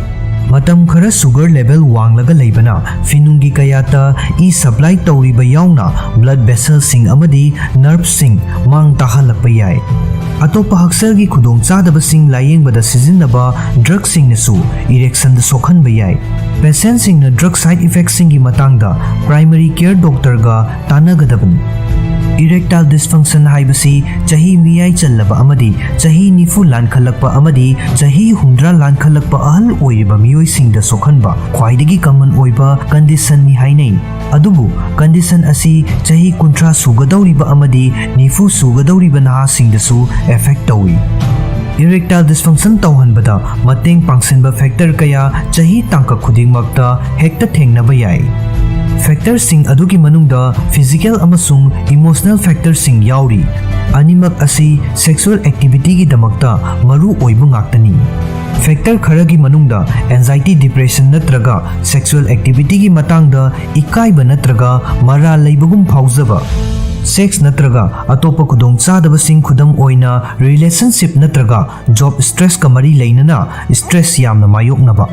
ꯃꯇꯝ ꯈꯔ sugar level ꯋꯥꯡꯂꯒ ꯂꯩꯕꯅ ꯐꯤꯅꯨꯡꯒꯤ ꯀꯌꯥꯠꯇ ꯏ supply ꯇꯧꯔꯤꯕ ꯌꯥꯎꯅ blood vesselꯁꯤꯡ ꯑꯃꯗꯤ nerveꯁꯤꯡ ꯃꯥꯡ ꯇꯥꯍꯜꯂꯛꯄ ꯌꯥꯏ꯫ ꯑꯇꯣꯞꯄ ꯍꯛꯁꯦꯜꯒꯤ ꯈꯨꯗꯣꯡꯆꯥꯗꯕꯁꯤꯡ ꯂꯥꯌꯦꯡꯕꯗ ꯁꯤꯖꯤꯟꯅꯕ drugꯁꯤꯡꯅꯁꯨ erectionꯗ ꯁꯣꯛꯍꯟꯕ ꯌꯥꯏ꯫ Patientꯁꯤꯡꯅ drug side effectꯁꯤꯡꯒꯤ ꯃꯇꯥꯡꯗ primary care doctorꯒ ꯇꯥꯟꯅꯒꯗꯕꯅꯤ꯫ Erectile dysfunction ꯍꯥꯏꯕꯁꯤ ꯆꯍꯤ ꯃꯤꯌꯥꯏ ꯆꯜꯂꯕ ꯑꯃꯗꯤ ꯆꯍꯤ ꯅꯤꯐꯨ ꯂꯥꯟꯈꯠꯂꯛꯄ ꯑꯃꯗꯤ ꯆꯍꯤ ꯍꯨꯝꯗ꯭ꯔꯥ ꯂꯥꯟꯈꯠꯂꯛꯄ ꯑꯍꯜ ꯑꯣꯏꯔꯤꯕ ꯃꯤꯑꯣꯏꯁꯤꯡꯗ ꯁꯣꯛꯍꯟꯕ ꯈ꯭ꯋꯥꯏꯗꯒꯤ common ꯑꯣꯏꯕ conditionꯅꯤ ꯍꯥꯏꯅꯩ꯫ ꯑꯗꯨꯕꯨ condition ꯑꯁꯤ ꯆꯍꯤ ꯀꯨꯟꯊ꯭ꯔꯥ ꯁꯨꯒꯗꯧꯔꯤꯕ ꯑꯃꯗꯤ ꯅꯤꯐꯨ ꯁꯨꯒꯗꯧꯔꯤꯕ ꯅꯍꯥꯁꯤꯡꯗꯁꯨ affect ꯇꯧꯏ꯫ Erectile dysfunction ꯇꯧꯍꯟꯕꯗ ꯃꯇꯦꯡ ꯄꯥꯡꯁꯤꯟꯕ factor ꯀꯌꯥ ꯆꯍꯤ ꯇꯥꯡꯀꯛ ꯈꯨꯗꯤꯡꯃꯛꯇ ꯍꯦꯛꯇ ꯊꯦꯡꯅꯕ ꯌꯥꯏ꯫ Factorꯁꯤꯡ ꯑꯗꯨꯒꯤ ꯃꯅꯨꯡꯗ physical ꯑꯃꯁꯨꯡ emotional factorꯁꯤꯡ ꯌꯥꯎꯔꯤ꯫ ꯑꯅꯤꯃꯛ ꯑꯁꯤ sexual activityꯒꯤꯗꯃꯛꯇ ꯃꯔꯨ ꯑꯣꯏꯕ ꯉꯥꯛꯇꯅꯤ꯫ Factor ꯈꯔꯒꯤ ꯃꯅꯨꯡꯗ anxiety, depression ꯅꯠꯇ꯭ꯔꯒ sexual activityꯒꯤ ꯃꯇꯥꯡꯗ ꯏꯀꯥꯏꯕ ꯅꯠꯇ꯭ꯔꯒ ꯃꯔꯥꯜ ꯂꯩꯕꯒꯨꯝ ꯐꯥꯎꯖꯕ, sex ꯅꯠꯇ꯭ꯔꯒ ꯑꯇꯣꯞꯄ ꯈꯨꯗꯣꯡꯆꯥꯗꯕꯁꯤꯡ, ꯈꯨꯗꯝ ꯑꯣꯏꯅ relationship ꯅꯠꯇ꯭ꯔꯒ job stressꯀ ꯃꯔꯤ ꯂꯩꯅꯅ stress ꯌꯥꯝꯅ ꯃꯥꯌꯣꯛꯅꯕ,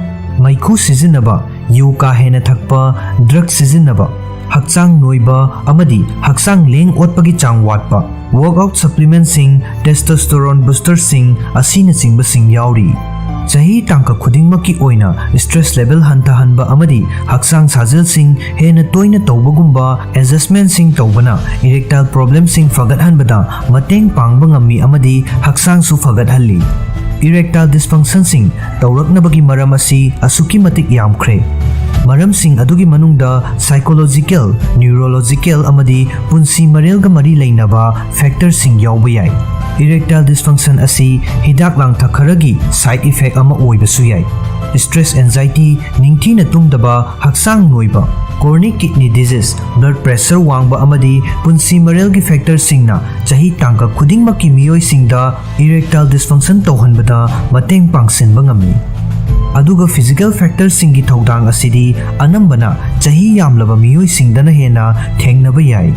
ꯃꯩꯈꯨ ꯁꯤꯖꯤꯟꯅꯕ, ꯌꯨ ꯀꯥ ꯍꯦꯟꯅ ꯊꯛꯄ, drug ꯁꯤꯖꯤꯟꯅꯕ, ꯍꯛꯆꯥꯡ ꯅꯣꯏꯕ ꯑꯃꯗꯤ ꯍꯛꯆꯥꯡ ꯂꯦꯡ ꯑꯣꯠꯄꯒꯤ ꯆꯥꯡ ꯋꯥꯠꯄ, workout supplementꯁꯤꯡ, testosterone boosterꯁꯤꯡ ꯑꯁꯤꯅꯆꯤꯡꯕꯁꯤꯡ ꯌꯥꯎꯔꯤ꯫ ꯆꯍꯤ ꯇꯥꯡꯀꯛ ꯈꯨꯗꯤꯡꯃꯛꯀꯤ ꯑꯣꯏꯅ stress level ꯍꯟꯊꯍꯟꯕ ꯑꯃꯗꯤ ꯍꯛꯆꯥꯡ ꯁꯥꯖꯦꯜꯁꯤꯡ ꯍꯦꯟꯅ ꯇꯣꯏꯅ ꯇꯧꯕꯒꯨꯝꯕ adjustmentꯁꯤꯡ ꯇꯧꯕꯅ erectile problemꯁꯤꯡ ꯐꯒꯠꯍꯟꯕꯗ ꯃꯇꯦꯡ ꯄꯥꯡꯕ ꯉꯝꯃꯤ ꯑꯃꯗꯤ ꯍꯛꯆꯥꯡꯁꯨ ꯐꯒꯠꯍꯜꯂꯤ꯫ Erectile dysfunctionꯁꯤꯡ ꯇꯧꯔꯛꯅꯕꯒꯤ ꯃꯔꯝ ꯑꯁꯤ ꯑꯁꯨꯛꯀꯤ ꯃꯇꯤꯛ ꯌꯥꯝꯈ꯭ꯔꯦ꯫ ꯃꯔꯝꯁꯤꯡ ꯑꯗꯨꯒꯤ ꯃꯅꯨꯡꯗ psychological, neurological ꯑꯃꯗꯤ ꯄꯨꯟꯁꯤ ꯃꯔꯦꯜꯒ ꯃꯔꯤ ꯂꯩꯅꯕ factorꯁꯤꯡ ꯌꯥꯎꯕ ꯌꯥꯏ꯫ Erectile dysfunction ꯑꯁꯤ ꯍꯤꯗꯥꯛ ꯂꯥꯡꯊꯛ ꯈꯔꯒꯤ side effect ꯑꯃ ꯑꯣꯏꯕꯁꯨ ꯌꯥꯏ꯫ Stress, anxiety, ꯅꯤꯡꯊꯤꯅ ꯇꯨꯝꯗꯕ, ꯍꯛꯆꯥꯡ ꯅꯣꯏꯕ, chronic kidney disease, blood pressure ꯋꯥꯡꯕ ꯑꯃꯗꯤ ꯄꯨꯟꯁꯤ ꯃꯔꯦꯜꯒꯤ factorꯁꯤꯡꯅ ꯆꯍꯤ ꯇꯥꯡꯀꯛ ꯈꯨꯗꯤꯡꯃꯛꯀꯤ ꯃꯤꯑꯣꯏꯁꯤꯡꯗ erectile dysfunction ꯇꯧꯍꯟꯕꯗ ꯃꯇꯦꯡ ꯄꯥꯡꯁꯤꯟꯕ ꯉꯝꯃꯤ꯫ ꯑꯗꯨꯒ physical factorꯁꯤꯡꯒꯤ ꯊꯧꯗꯥꯡ ꯑꯁꯤꯗꯤ ꯑꯅꯝꯕꯅ ꯆꯍꯤ ꯌꯥꯝꯂꯕ ꯃꯤꯑꯣꯏꯁꯤꯡꯗꯅ ꯍꯦꯟꯅ ꯊꯦꯡꯅꯕ ꯌꯥꯏ꯫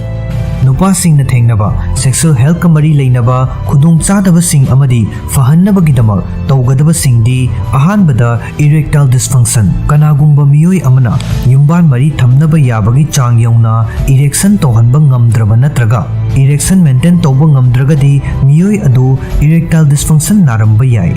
ꯅꯨꯄꯥꯁꯤꯡꯅ ꯊꯦꯡꯅꯕ sexual healthꯀ ꯃꯔꯤ ꯂꯩꯅꯕ ꯈꯨꯗꯣꯡꯆꯥꯗꯕꯁꯤꯡ ꯑꯃꯗꯤ ꯐꯍꯟꯅꯕꯒꯤꯗꯃꯛ ꯇꯧꯒꯗꯕꯁꯤꯡꯗꯤ, ꯑꯍꯥꯟꯕꯗ, erectile dysfunction꯫ ꯀꯅꯥꯒꯨꯝꯕ ꯃꯤꯑꯣꯏ ꯑꯃꯅ ꯌꯨꯝꯕꯥꯟ ꯃꯔꯤ ꯊꯝꯅꯕ ꯌꯥꯕꯒꯤ ꯆꯥꯡ ꯌꯧꯅ erection ꯇꯧꯍꯟꯕ ꯉꯝꯗ꯭ꯔꯕ ꯅꯠꯇ꯭ꯔꯒ erection maintain ꯇꯧꯕ ꯉꯝꯗ꯭ꯔꯒꯗꯤ, ꯃꯤꯑꯣꯏ ꯑꯗꯨ erectile dysfunction ꯅꯥꯔꯝꯕ ꯌꯥꯏ꯫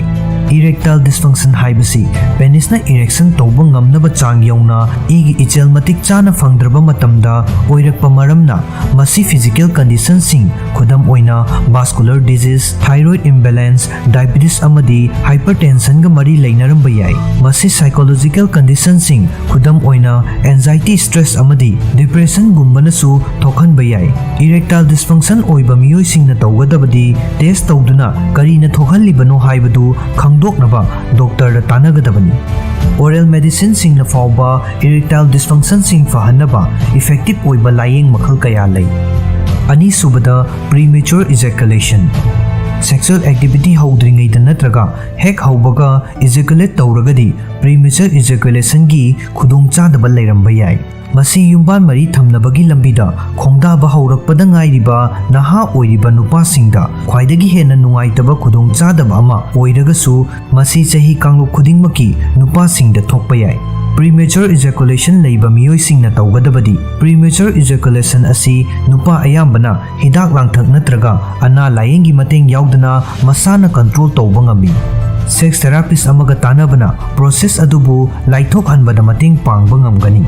Erectile dysfunction ꯍꯥꯏꯕꯁꯤ penisꯅ erection ꯇꯧꯕ ꯉꯝꯅꯕ ꯆꯥꯡ ꯌꯧꯅ ꯏꯒꯤ ꯏꯆꯦꯜ ꯃꯇꯤꯛ ꯆꯥꯅ ꯐꯪꯗ꯭ꯔꯕ ꯃꯇꯝꯗ ꯑꯣꯏꯔꯛꯄ ꯃꯔꯝꯅ, ꯃꯁꯤ physical conditionꯁꯤꯡ, ꯈꯨꯗꯝ ꯑꯣꯏꯅ vascular disease, thyroid imbalance, diabetes ꯑꯃꯗꯤ hypertensionꯒ ꯃꯔꯤ ꯂꯩꯅꯔꯝꯕ ꯌꯥꯏ꯫ ꯃꯁꯤ psychological conditionꯁꯤꯡ, ꯈꯨꯗꯝ ꯑꯣꯏꯅ anxiety, stress ꯑꯃꯗꯤ depressionꯒꯨꯝꯕꯅꯁꯨ ꯊꯣꯛꯍꯟꯕ ꯌꯥꯏ꯫ Erectile dysfunction ꯑꯣꯏꯕ ꯃꯤꯑꯣꯏꯁꯤꯡꯅ ꯇꯧꯒꯗꯕꯗꯤ test ꯇꯧꯗꯨꯅ ꯀꯔꯤꯅ ꯊꯣꯛꯍꯜꯂꯤꯕꯅꯣ ꯍꯥꯏꯕꯗꯨ ꯈꯪꯗꯣꯛꯅꯕ doctorꯗ ꯇꯥꯟꯅꯒꯗꯕꯅꯤ꯫ Oral medicineꯁꯤꯡꯅ ꯐꯥꯎꯕ erectile dysfunctionꯁꯤꯡ ꯐꯍꯟꯅꯕ effective ꯑꯣꯏꯕ ꯂꯥꯌꯦꯡ ꯃꯈꯜ ꯀꯌꯥ ꯂꯩ꯫ ꯑꯅꯤꯁꯨꯕꯗ, premature ejaculation꯫ Sexual activity ꯍꯧꯗ꯭ꯔꯤꯉꯩꯗ ꯅꯠꯇ꯭ꯔꯒ ꯍꯦꯛ ꯍꯧꯕꯒ ejaculate ꯇꯧꯔꯒꯗꯤ premature ejaculationꯒꯤ ꯈꯨꯗꯣꯡꯆꯥꯗꯕ ꯂꯩꯔꯝꯕ ꯌꯥꯏ꯫ ꯃꯁꯤ ꯌꯨꯝꯕꯥꯟ ꯃꯔꯤ ꯊꯝꯅꯕꯒꯤ ꯂꯝꯕꯤꯗ ꯈꯣꯡꯗꯥꯕ ꯍꯧꯔꯛꯄꯗ ꯉꯥꯏꯔꯤꯕ ꯅꯍꯥ ꯑꯣꯏꯔꯤꯕ ꯅꯨꯄꯥꯁꯤꯡꯗ ꯈ꯭ꯋꯥꯏꯗꯒꯤ ꯍꯦꯟꯅ ꯅꯨꯡꯉꯥꯏꯇꯕ ꯈꯨꯗꯣꯡꯆꯥꯗꯕ ꯑꯃ ꯑꯣꯏꯔꯒꯁꯨ, ꯃꯁꯤ ꯆꯍꯤ ꯀꯥꯡꯂꯨꯞ ꯈꯨꯗꯤꯡꯃꯛꯀꯤ ꯅꯨꯄꯥꯁꯤꯡꯗ ꯊꯣꯛꯄ ꯌꯥꯏ꯫ Premature ejaculation ꯂꯩꯕ ꯃꯤꯑꯣꯏꯁꯤꯡꯅ ꯇꯧꯒꯗꯕꯗꯤ, premature ejaculation ꯑꯁꯤ ꯅꯨꯄꯥ ꯑꯌꯥꯝꯕꯅ ꯍꯤꯗꯥꯛ ꯂꯥꯡꯊꯛ ꯅꯠꯇ꯭ꯔꯒ ꯑꯅꯥ ꯂꯥꯌꯦꯡꯒꯤ ꯃꯇꯦꯡ ꯌꯥꯎꯗꯅ ꯃꯁꯥꯅ control ꯇꯧꯕ ꯉꯝꯃꯤ꯫ Sex therapist ꯑꯃꯒ ꯇꯥꯟꯅꯕꯅ process ꯑꯗꯨꯕꯨ ꯂꯥꯏꯊꯣꯛꯍꯟꯕꯗ ꯃꯇꯦꯡ ꯄꯥꯡꯕ ꯉꯝꯒꯅꯤ꯫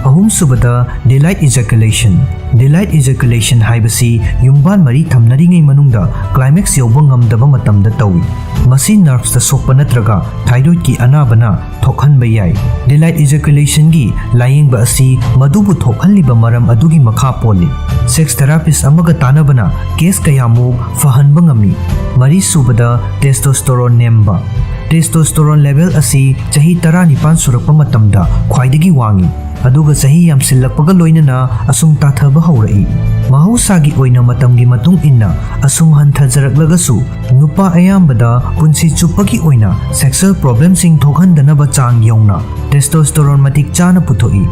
ꯑꯍꯨꯝꯁꯨꯕꯗ, delayed ejaculation꯫ Delayed ejaculation ꯍꯥꯏꯕꯁꯤ ꯌꯨꯝꯕꯥꯟ ꯃꯔꯤ ꯊꯝꯅꯔꯤꯉꯩ ꯃꯅꯨꯡꯗ climax ꯌꯧꯕ ꯉꯝꯗꯕ ꯃꯇꯝꯗ ꯇꯧꯏ꯫ ꯃꯁꯤ nervesꯇ ꯁꯣꯛꯄ ꯅꯠꯇ꯭ꯔꯒ thyroidꯀꯤ ꯑꯅꯥꯕꯅ ꯊꯣꯛꯍꯟꯕ ꯌꯥꯏ꯫ Delayed ejaculationꯒꯤ ꯂꯥꯌꯦꯡꯕ ꯑꯁꯤ ꯃꯗꯨꯕꯨ ꯊꯣꯛꯍꯜꯂꯤꯕ ꯃꯔꯝ ꯑꯗꯨꯒꯤ ꯃꯈꯥ ꯄꯣꯜꯂꯤ꯫ Sex therapist ꯑꯃꯒ ꯇꯥꯟꯅꯕꯅ case ꯀꯌꯥꯃꯨꯛ ꯐꯍꯟꯕ ꯉꯝꯃꯤ꯫ ꯃꯔꯤꯁꯨꯕꯗ, testosterone ꯅꯦꯝꯕ꯫ Testosterone level ꯑꯁꯤ ꯆꯍꯤ ꯇꯔꯥꯅꯤꯄꯥꯟ ꯁꯨꯔꯛꯄ ꯃꯇꯝꯗ ꯈ꯭ꯋꯥꯏꯗꯒꯤ ꯋꯥꯡꯏ꯫ ꯑꯗꯨꯒ ꯆꯍꯤ ꯌꯥꯝꯁꯤꯜꯂꯛꯄꯒ ꯂꯣꯏꯅꯅ ꯑꯁꯨꯝ ꯇꯥꯊꯕ ꯍꯧꯔꯛꯏ꯫ ꯃꯍꯧꯁꯥꯒꯤ ꯑꯣꯏꯅ ꯃꯇꯝꯒꯤ ꯃꯇꯨꯡ ꯏꯟꯅ ꯑꯁꯨꯝ ꯍꯟꯊꯖꯔꯛꯂꯒꯁꯨ, ꯅꯨꯄꯥ ꯑꯌꯥꯝꯕꯗ ꯄꯨꯟꯁꯤ ꯆꯨꯞꯄꯒꯤ ꯑꯣꯏꯅ sexual problemꯁꯤꯡ ꯊꯣꯛꯍꯟꯗꯅꯕ ꯆꯥꯡ ꯌꯧꯅ testosterone ꯃꯇꯤꯛ ꯆꯥꯅ ꯄꯨꯊꯣꯛꯏ꯫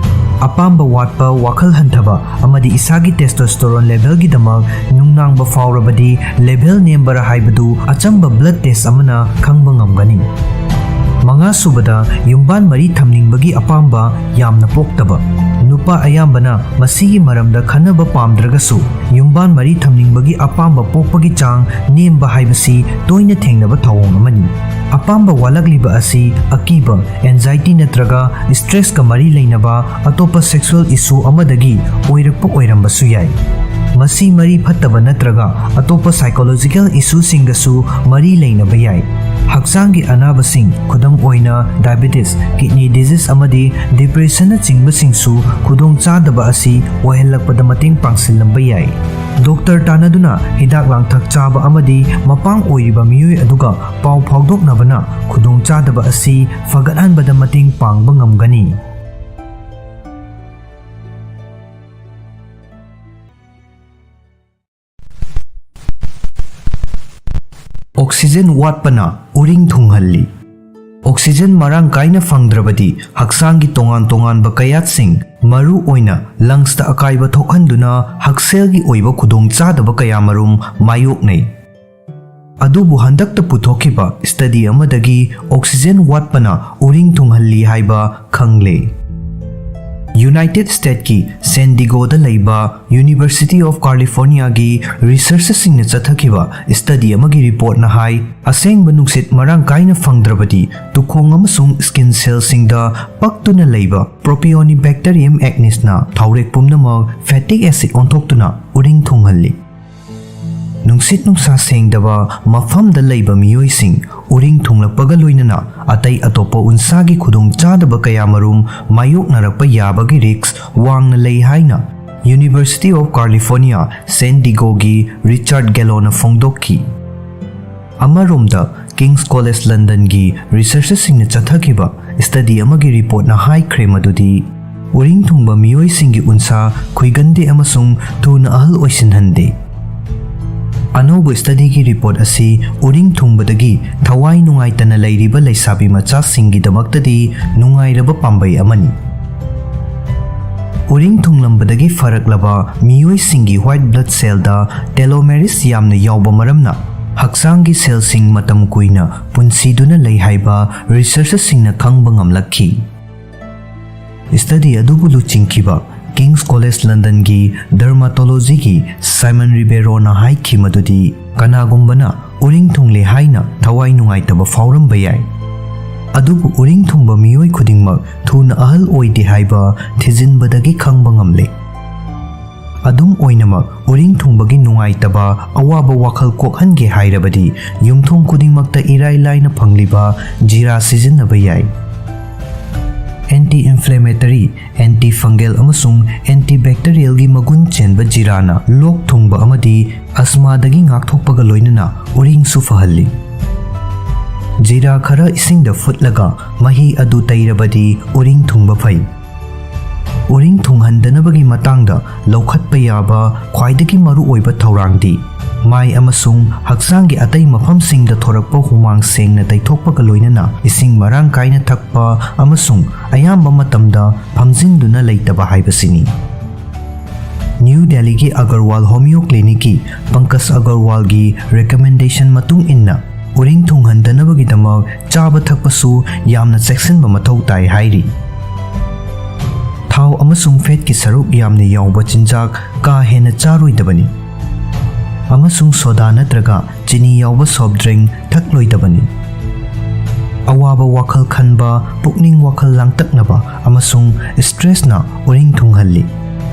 ꯑꯄꯥꯝꯕ ꯋꯥꯠꯄ, ꯋꯥꯈꯜ ꯍꯟꯊꯕ ꯑꯃꯗꯤ ꯏꯁꯥꯒꯤ testosterone levelꯒꯤꯗꯃꯛ ꯅꯨꯡꯅꯥꯡꯕ ꯐꯥꯎꯔꯕꯗꯤ level ꯅꯦꯝꯕꯔꯥ ꯍꯥꯏꯕꯗꯨ ꯑꯆꯝꯕ blood test ꯑꯃꯅ ꯈꯪꯕ ꯉꯝꯒꯅꯤ꯫ ꯃꯉꯥꯁꯨꯕꯗ, ꯌꯨꯝꯕꯥꯟ ꯃꯔꯤ ꯊꯝꯅꯤꯡꯕꯒꯤ ꯑꯄꯥꯝꯕ ꯌꯥꯝꯅ ꯄꯣꯛꯇꯕ꯫ ꯅꯨꯄꯥ ꯑꯌꯥꯝꯕꯅ ꯃꯁꯤꯒꯤ ꯃꯔꯝꯗ ꯈꯟꯅꯕ ꯄꯥꯝꯗ꯭ꯔꯒꯁꯨ, ꯌꯨꯝꯕꯥꯟ ꯃꯔꯤ ꯊꯝꯅꯤꯡꯕꯒꯤ ꯑꯄꯥꯝꯕ ꯄꯣꯛꯄꯒꯤ ꯆꯥꯡ ꯅꯦꯝꯕ ꯍꯥꯏꯕꯁꯤ ꯇꯣꯏꯅ ꯊꯦꯡꯅꯕ ꯊꯧꯑꯣꯡ ꯑꯃꯅꯤ꯫ ꯑꯄꯥꯝꯕ ꯋꯥꯠꯂꯛꯂꯤꯕ ꯑꯁꯤ ꯑꯀꯤꯕ, anxiety ꯅꯠꯇ꯭ꯔꯒ stressꯀ ꯃꯔꯤ ꯂꯩꯅꯕ ꯑꯇꯣꯞꯄ sexual issue ꯑꯃꯗꯒꯤ ꯑꯣꯏꯔꯛꯄ ꯑꯣꯏꯔꯝꯕꯁꯨ ꯌꯥꯏ꯫ ꯃꯁꯤ ꯃꯔꯤ ꯐꯠꯇꯕ ꯅꯠꯇ꯭ꯔꯒ ꯑꯇꯣꯞꯄ psychological issueꯁꯤꯡꯒꯁꯨ ꯃꯔꯤ ꯂꯩꯅꯕ ꯌꯥꯏ꯫ ꯍꯛꯆꯥꯡꯒꯤ ꯑꯅꯥꯕꯁꯤꯡ, ꯈꯨꯗꯝ ꯑꯣꯏꯅ diabetes, kidney disease ꯑꯃꯗꯤ depressionꯅꯆꯤꯡꯕꯁꯤꯡꯁꯨ ꯈꯨꯗꯣꯡꯆꯥꯗꯕ ꯑꯁꯤ ꯑꯣꯏꯍꯜꯂꯛꯄꯗ ꯃꯇꯦꯡ ꯄꯥꯡꯁꯤꯜꯂꯝꯕ ꯌꯥꯏ꯫ ꯗꯣꯛꯇꯔ ꯇꯥꯟꯅꯗꯨꯅ ꯍꯤꯗꯥꯛ ꯂꯥꯡꯊꯛ ꯆꯥꯕ ꯑꯃꯗꯤ ꯃꯄꯥꯡ ꯑꯣꯏꯔꯤꯕ ꯃꯤꯑꯣꯏ ꯑꯗꯨꯒ ꯄꯥꯎ ꯐꯥꯎꯗꯣꯛꯅꯕꯅ ꯈꯨꯗꯣꯡꯆꯥꯗꯕ ꯑꯁꯤ ꯐꯒꯠꯍꯟꯕꯗ ꯃꯇꯦꯡ ꯄꯥꯡꯕ ꯉꯝꯒꯅꯤ꯫ Oxygen ꯋꯥꯠꯄꯅ ꯎꯔꯤꯡ ꯊꯨꯡꯍꯜꯂꯤ꯫ Oxygen ꯃꯔꯥꯡ ꯀꯥꯏꯅ ꯐꯪꯗ꯭ꯔꯕꯗꯤ ꯍꯛꯆꯥꯡꯒꯤ ꯇꯣꯉꯥꯟ ꯇꯣꯉꯥꯟꯕ ꯀꯌꯥꯠꯁꯤꯡ, ꯃꯔꯨ ꯑꯣꯏꯅ lungsꯇ ꯑꯀꯥꯏꯕ ꯊꯣꯛꯍꯟꯗꯨꯅ ꯍꯛꯁꯦꯜꯒꯤ ꯑꯣꯏꯕ ꯈꯨꯗꯣꯡꯆꯥꯗꯕ ꯀꯌꯥꯃꯔꯨꯝ ꯃꯥꯌꯣꯛꯅꯩ꯫ ꯑꯗꯨꯕꯨ ꯍꯟꯗꯛꯇ ꯄꯨꯊꯣꯛꯈꯤꯕ study ꯑꯃꯗꯒꯤ oxygen ꯋꯥꯠꯄꯅ ꯎꯔꯤꯡ ꯊꯨꯡꯍꯜꯂꯤ ꯍꯥꯏꯕ ꯈꯪꯂꯦ꯫ United Statesꯀꯤ San Diegoꯗ ꯂꯩꯕ University of Californiaꯒꯤ researcherꯁꯤꯡꯅ ꯆꯠꯊꯈꯤꯕ study ꯑꯃꯒꯤ reportꯅ ꯍꯥꯏ, ꯑꯁꯦꯡꯕ ꯅꯨꯡꯁꯤꯠ ꯃꯔꯥꯡ ꯀꯥꯏꯅ ꯐꯪꯗ꯭ꯔꯕꯗꯤ ꯇꯨꯈꯣꯡ ꯑꯃꯁꯨꯡ skin cellꯁꯤꯡꯗ ꯄꯛꯇꯨꯅ ꯂꯩꯕ Propionibacterium acnesꯅ ꯊꯥꯎꯔꯦꯛ ꯄꯨꯝꯅꯃꯛ fatty acid ꯑꯣꯟꯊꯣꯛꯇꯨꯅ ꯎꯔꯤꯡ ꯊꯨꯡꯍꯜꯂꯤ꯫ ꯅꯨꯡꯁꯤꯠ ꯅꯨꯡꯁꯥ ꯁꯦꯡꯗꯕ ꯃꯐꯝꯗ ꯂꯩꯕ ꯃꯤꯑꯣꯏꯁꯤꯡ ꯎꯔꯤꯡ ꯊꯨꯡꯂꯛꯄꯒ ꯂꯣꯏꯅꯅ ꯑꯇꯩ ꯑꯇꯣꯞꯄ ꯎꯟꯁꯥꯒꯤ ꯈꯨꯗꯣꯡꯆꯥꯗꯕ ꯀꯌꯥꯃꯔꯨꯝ ꯃꯥꯌꯣꯛꯅꯔꯛꯄ ꯌꯥꯕꯒꯤ risk ꯋꯥꯡꯅ ꯂꯩ ꯍꯥꯏꯅ University of California San Diegoꯒꯤ Richard Galloꯅ ꯐꯣꯡꯗꯣꯛꯈꯤ꯫ ꯑꯃꯔꯣꯝꯗ, King's College Londonꯒꯤ researcherꯁꯤꯡꯅ ꯆꯠꯊꯈꯤꯕ study ꯑꯃꯒꯤ reportꯅ ꯍꯥꯏꯈ꯭ꯔꯦ ꯃꯗꯨꯗꯤ ꯎꯔꯤꯡ ꯊꯨꯡꯕ ꯃꯤꯑꯣꯏꯁꯤꯡꯒꯤ ꯎꯟꯁꯥ ꯈꯨꯏꯒꯟꯗꯦ ꯑꯃꯁꯨꯡ ꯊꯨꯅ ꯑꯍꯜ ꯑꯣꯏꯁꯤꯟꯍꯟꯗꯦ꯫ ꯑꯅꯧꯕ ꯁ꯭ꯇꯗꯤꯒꯤ ꯔꯤꯄꯣꯔꯠ ꯑꯁꯤ ꯎꯔꯤꯡ ꯊꯨꯡꯕꯗꯒꯤ ꯊꯋꯥꯏ ꯅꯨꯡꯉꯥꯏꯇꯅ ꯂꯩꯔꯤꯕ ꯂꯩꯁꯥꯕꯤ ꯃꯆꯥꯁꯤꯡꯒꯤꯗꯃꯛꯇꯗꯤ ꯅꯨꯡꯉꯥꯏꯔꯕ ꯄꯥꯝꯕꯩ ꯑꯃꯅꯤ꯫ ꯎꯔꯤꯡ ꯊꯨꯡꯂꯝꯕꯗꯒꯤ ꯐꯔꯛꯂꯕ ꯃꯤꯑꯣꯏꯁꯤꯡꯒꯤ white blood cellꯗ telomerase ꯌꯥꯝꯅ ꯌꯥꯎꯕ ꯃꯔꯝꯅ ꯍꯛꯆꯥꯡꯒꯤ cellꯁꯤꯡ ꯃꯇꯝ ꯀꯨꯏꯅ ꯄꯨꯟꯁꯤꯗꯨꯅ ꯂꯩ ꯍꯥꯏꯕ researcherꯁꯤꯡꯅ ꯈꯪꯕ ꯉꯝꯂꯛꯈꯤ꯫ ꯁ꯭ꯇꯗꯤ ꯑꯗꯨꯕꯨ ꯂꯨꯆꯤꯡꯈꯤꯕ King's College Londonꯒꯤ dermatologyꯒꯤ Simon Ribeiroꯅ ꯍꯥꯏꯈꯤ ꯃꯗꯨꯗꯤ ꯀꯅꯥꯒꯨꯝꯕꯅ ꯎꯔꯤꯡ ꯊꯨꯡꯂꯦ ꯍꯥꯏꯅ ꯊꯋꯥꯏ ꯅꯨꯡꯉꯥꯏꯇꯕ ꯐꯥꯎꯔꯝꯕ ꯌꯥꯏ, ꯑꯗꯨꯕꯨ ꯎꯔꯤꯡ ꯊꯨꯡꯕ ꯃꯤꯑꯣꯏ ꯈꯨꯗꯤꯡꯃꯛ ꯊꯨꯅ ꯑꯍꯜ ꯑꯣꯏꯗꯦ ꯍꯥꯏꯕ ꯊꯤꯖꯤꯟꯕꯗꯒꯤ ꯈꯪꯕ ꯉꯝꯂꯦ꯫ ꯑꯗꯨꯝ ꯑꯣꯏꯅꯃꯛ, ꯎꯔꯤꯡ ꯊꯨꯡꯕꯒꯤ ꯅꯨꯡꯉꯥꯏꯇꯕ, ꯑꯋꯥꯕ ꯋꯥꯈꯜ ꯀꯣꯛꯍꯟꯒꯦ ꯍꯥꯏꯔꯕꯗꯤ ꯌꯨꯝꯊꯣꯡ ꯈꯨꯗꯤꯡꯃꯛꯇ ꯏꯔꯥꯏ ꯂꯥꯏꯅ ꯐꯪꯂꯤꯕ ꯖꯤꯔꯥ ꯁꯤꯖꯤꯟꯅꯕ ꯌꯥꯏ꯫ Anti-inflammatory, antifungal ꯑꯃꯁꯨꯡ antibacterialꯒꯤ ꯃꯒꯨꯟ ꯆꯦꯟꯕ ꯖꯤꯔꯥꯅ ꯂꯣꯛ ꯊꯨꯡꯕ ꯑꯃꯗꯤ ꯑꯁꯃꯥꯗꯒꯤ ꯉꯥꯛꯊꯣꯛꯄꯒ ꯂꯣꯏꯅꯅ ꯎꯔꯤꯡꯁꯨ ꯐꯍꯜꯂꯤ꯫ ꯖꯤꯔꯥ ꯈꯔ ꯏꯁꯤꯡꯗ ꯐꯨꯠꯂꯒ ꯃꯍꯤ ꯑꯗꯨ ꯇꯩꯔꯕꯗꯤ ꯎꯔꯤꯡ ꯊꯨꯡꯕ ꯐꯩ꯫ ꯎꯔꯤꯡ ꯊꯨꯡꯍꯟꯗꯅꯕꯒꯤ ꯃꯇꯥꯡꯗ ꯂꯧꯈꯠꯄ ꯌꯥꯕ ꯈ꯭ꯋꯥꯏꯗꯒꯤ ꯃꯔꯨꯑꯣꯏꯕ ꯊꯧꯔꯥꯡꯗꯤ ꯃꯥꯏ ꯑꯃꯁꯨꯡ ꯍꯛꯆꯥꯡꯒꯤ ꯑꯇꯩ ꯃꯐꯝꯁꯤꯡꯗ ꯊꯣꯔꯛꯄ ꯍꯨꯃꯥꯡ ꯁꯦꯡꯅ ꯇꯩꯊꯣꯛꯄꯒ ꯂꯣꯏꯅꯅ ꯏꯁꯤꯡ ꯃꯔꯥꯡ ꯀꯥꯏꯅ ꯊꯛꯄ ꯑꯃꯁꯨꯡ ꯑꯌꯥꯝꯕ ꯃꯇꯝꯗ ꯐꯝꯖꯤꯟꯗꯨꯅ ꯂꯩꯇꯕ ꯍꯥꯏꯕꯁꯤꯅꯤ꯫ ꯅ꯭ꯌꯨ ꯗꯦꯜꯂꯤꯒꯤ ꯑꯒꯔꯋꯥꯜ ꯍꯣꯃꯤꯑꯣ ꯀ꯭ꯂꯤꯅꯤꯛꯀꯤ ꯄꯪꯀꯖ ꯑꯒꯔꯋꯥꯜꯒꯤ recommendation ꯃꯇꯨꯡ ꯏꯟꯅ, ꯎꯔꯤꯡ ꯊꯨꯡꯍꯟꯗꯅꯕꯒꯤꯗꯃꯛ ꯆꯥꯕ ꯊꯛꯄꯁꯨ ꯌꯥꯝꯅ ꯆꯦꯛꯁꯤꯟꯕ ꯃꯊꯧ ꯇꯥꯏ ꯍꯥꯏꯔꯤ꯫ ꯊꯥꯎ ꯑꯃꯁꯨꯡ fatꯀꯤ ꯁꯔꯨꯛ ꯌꯥꯝꯅ ꯌꯥꯎꯕ ꯆꯤꯟꯖꯥꯛ ꯀꯥ ꯍꯦꯟꯅ ꯆꯥꯔꯣꯏꯗꯕꯅꯤ, ꯑꯃꯁꯨꯡ soda ꯅꯠꯇ꯭ꯔꯒ ꯆꯤꯅꯤ ꯌꯥꯎꯕ soft drink ꯊꯛꯂꯣꯏꯗꯕꯅꯤ꯫ ꯑꯋꯥꯕ ꯋꯥꯈꯜ ꯈꯟꯕ, ꯄꯨꯛꯅꯤꯡ ꯋꯥꯈꯜ ꯂꯥꯡꯇꯛꯅꯕ, ꯑꯃꯁꯨꯡ stressꯅ ꯎꯔꯤꯡ ꯊꯨꯡꯍꯜꯂꯤ꯫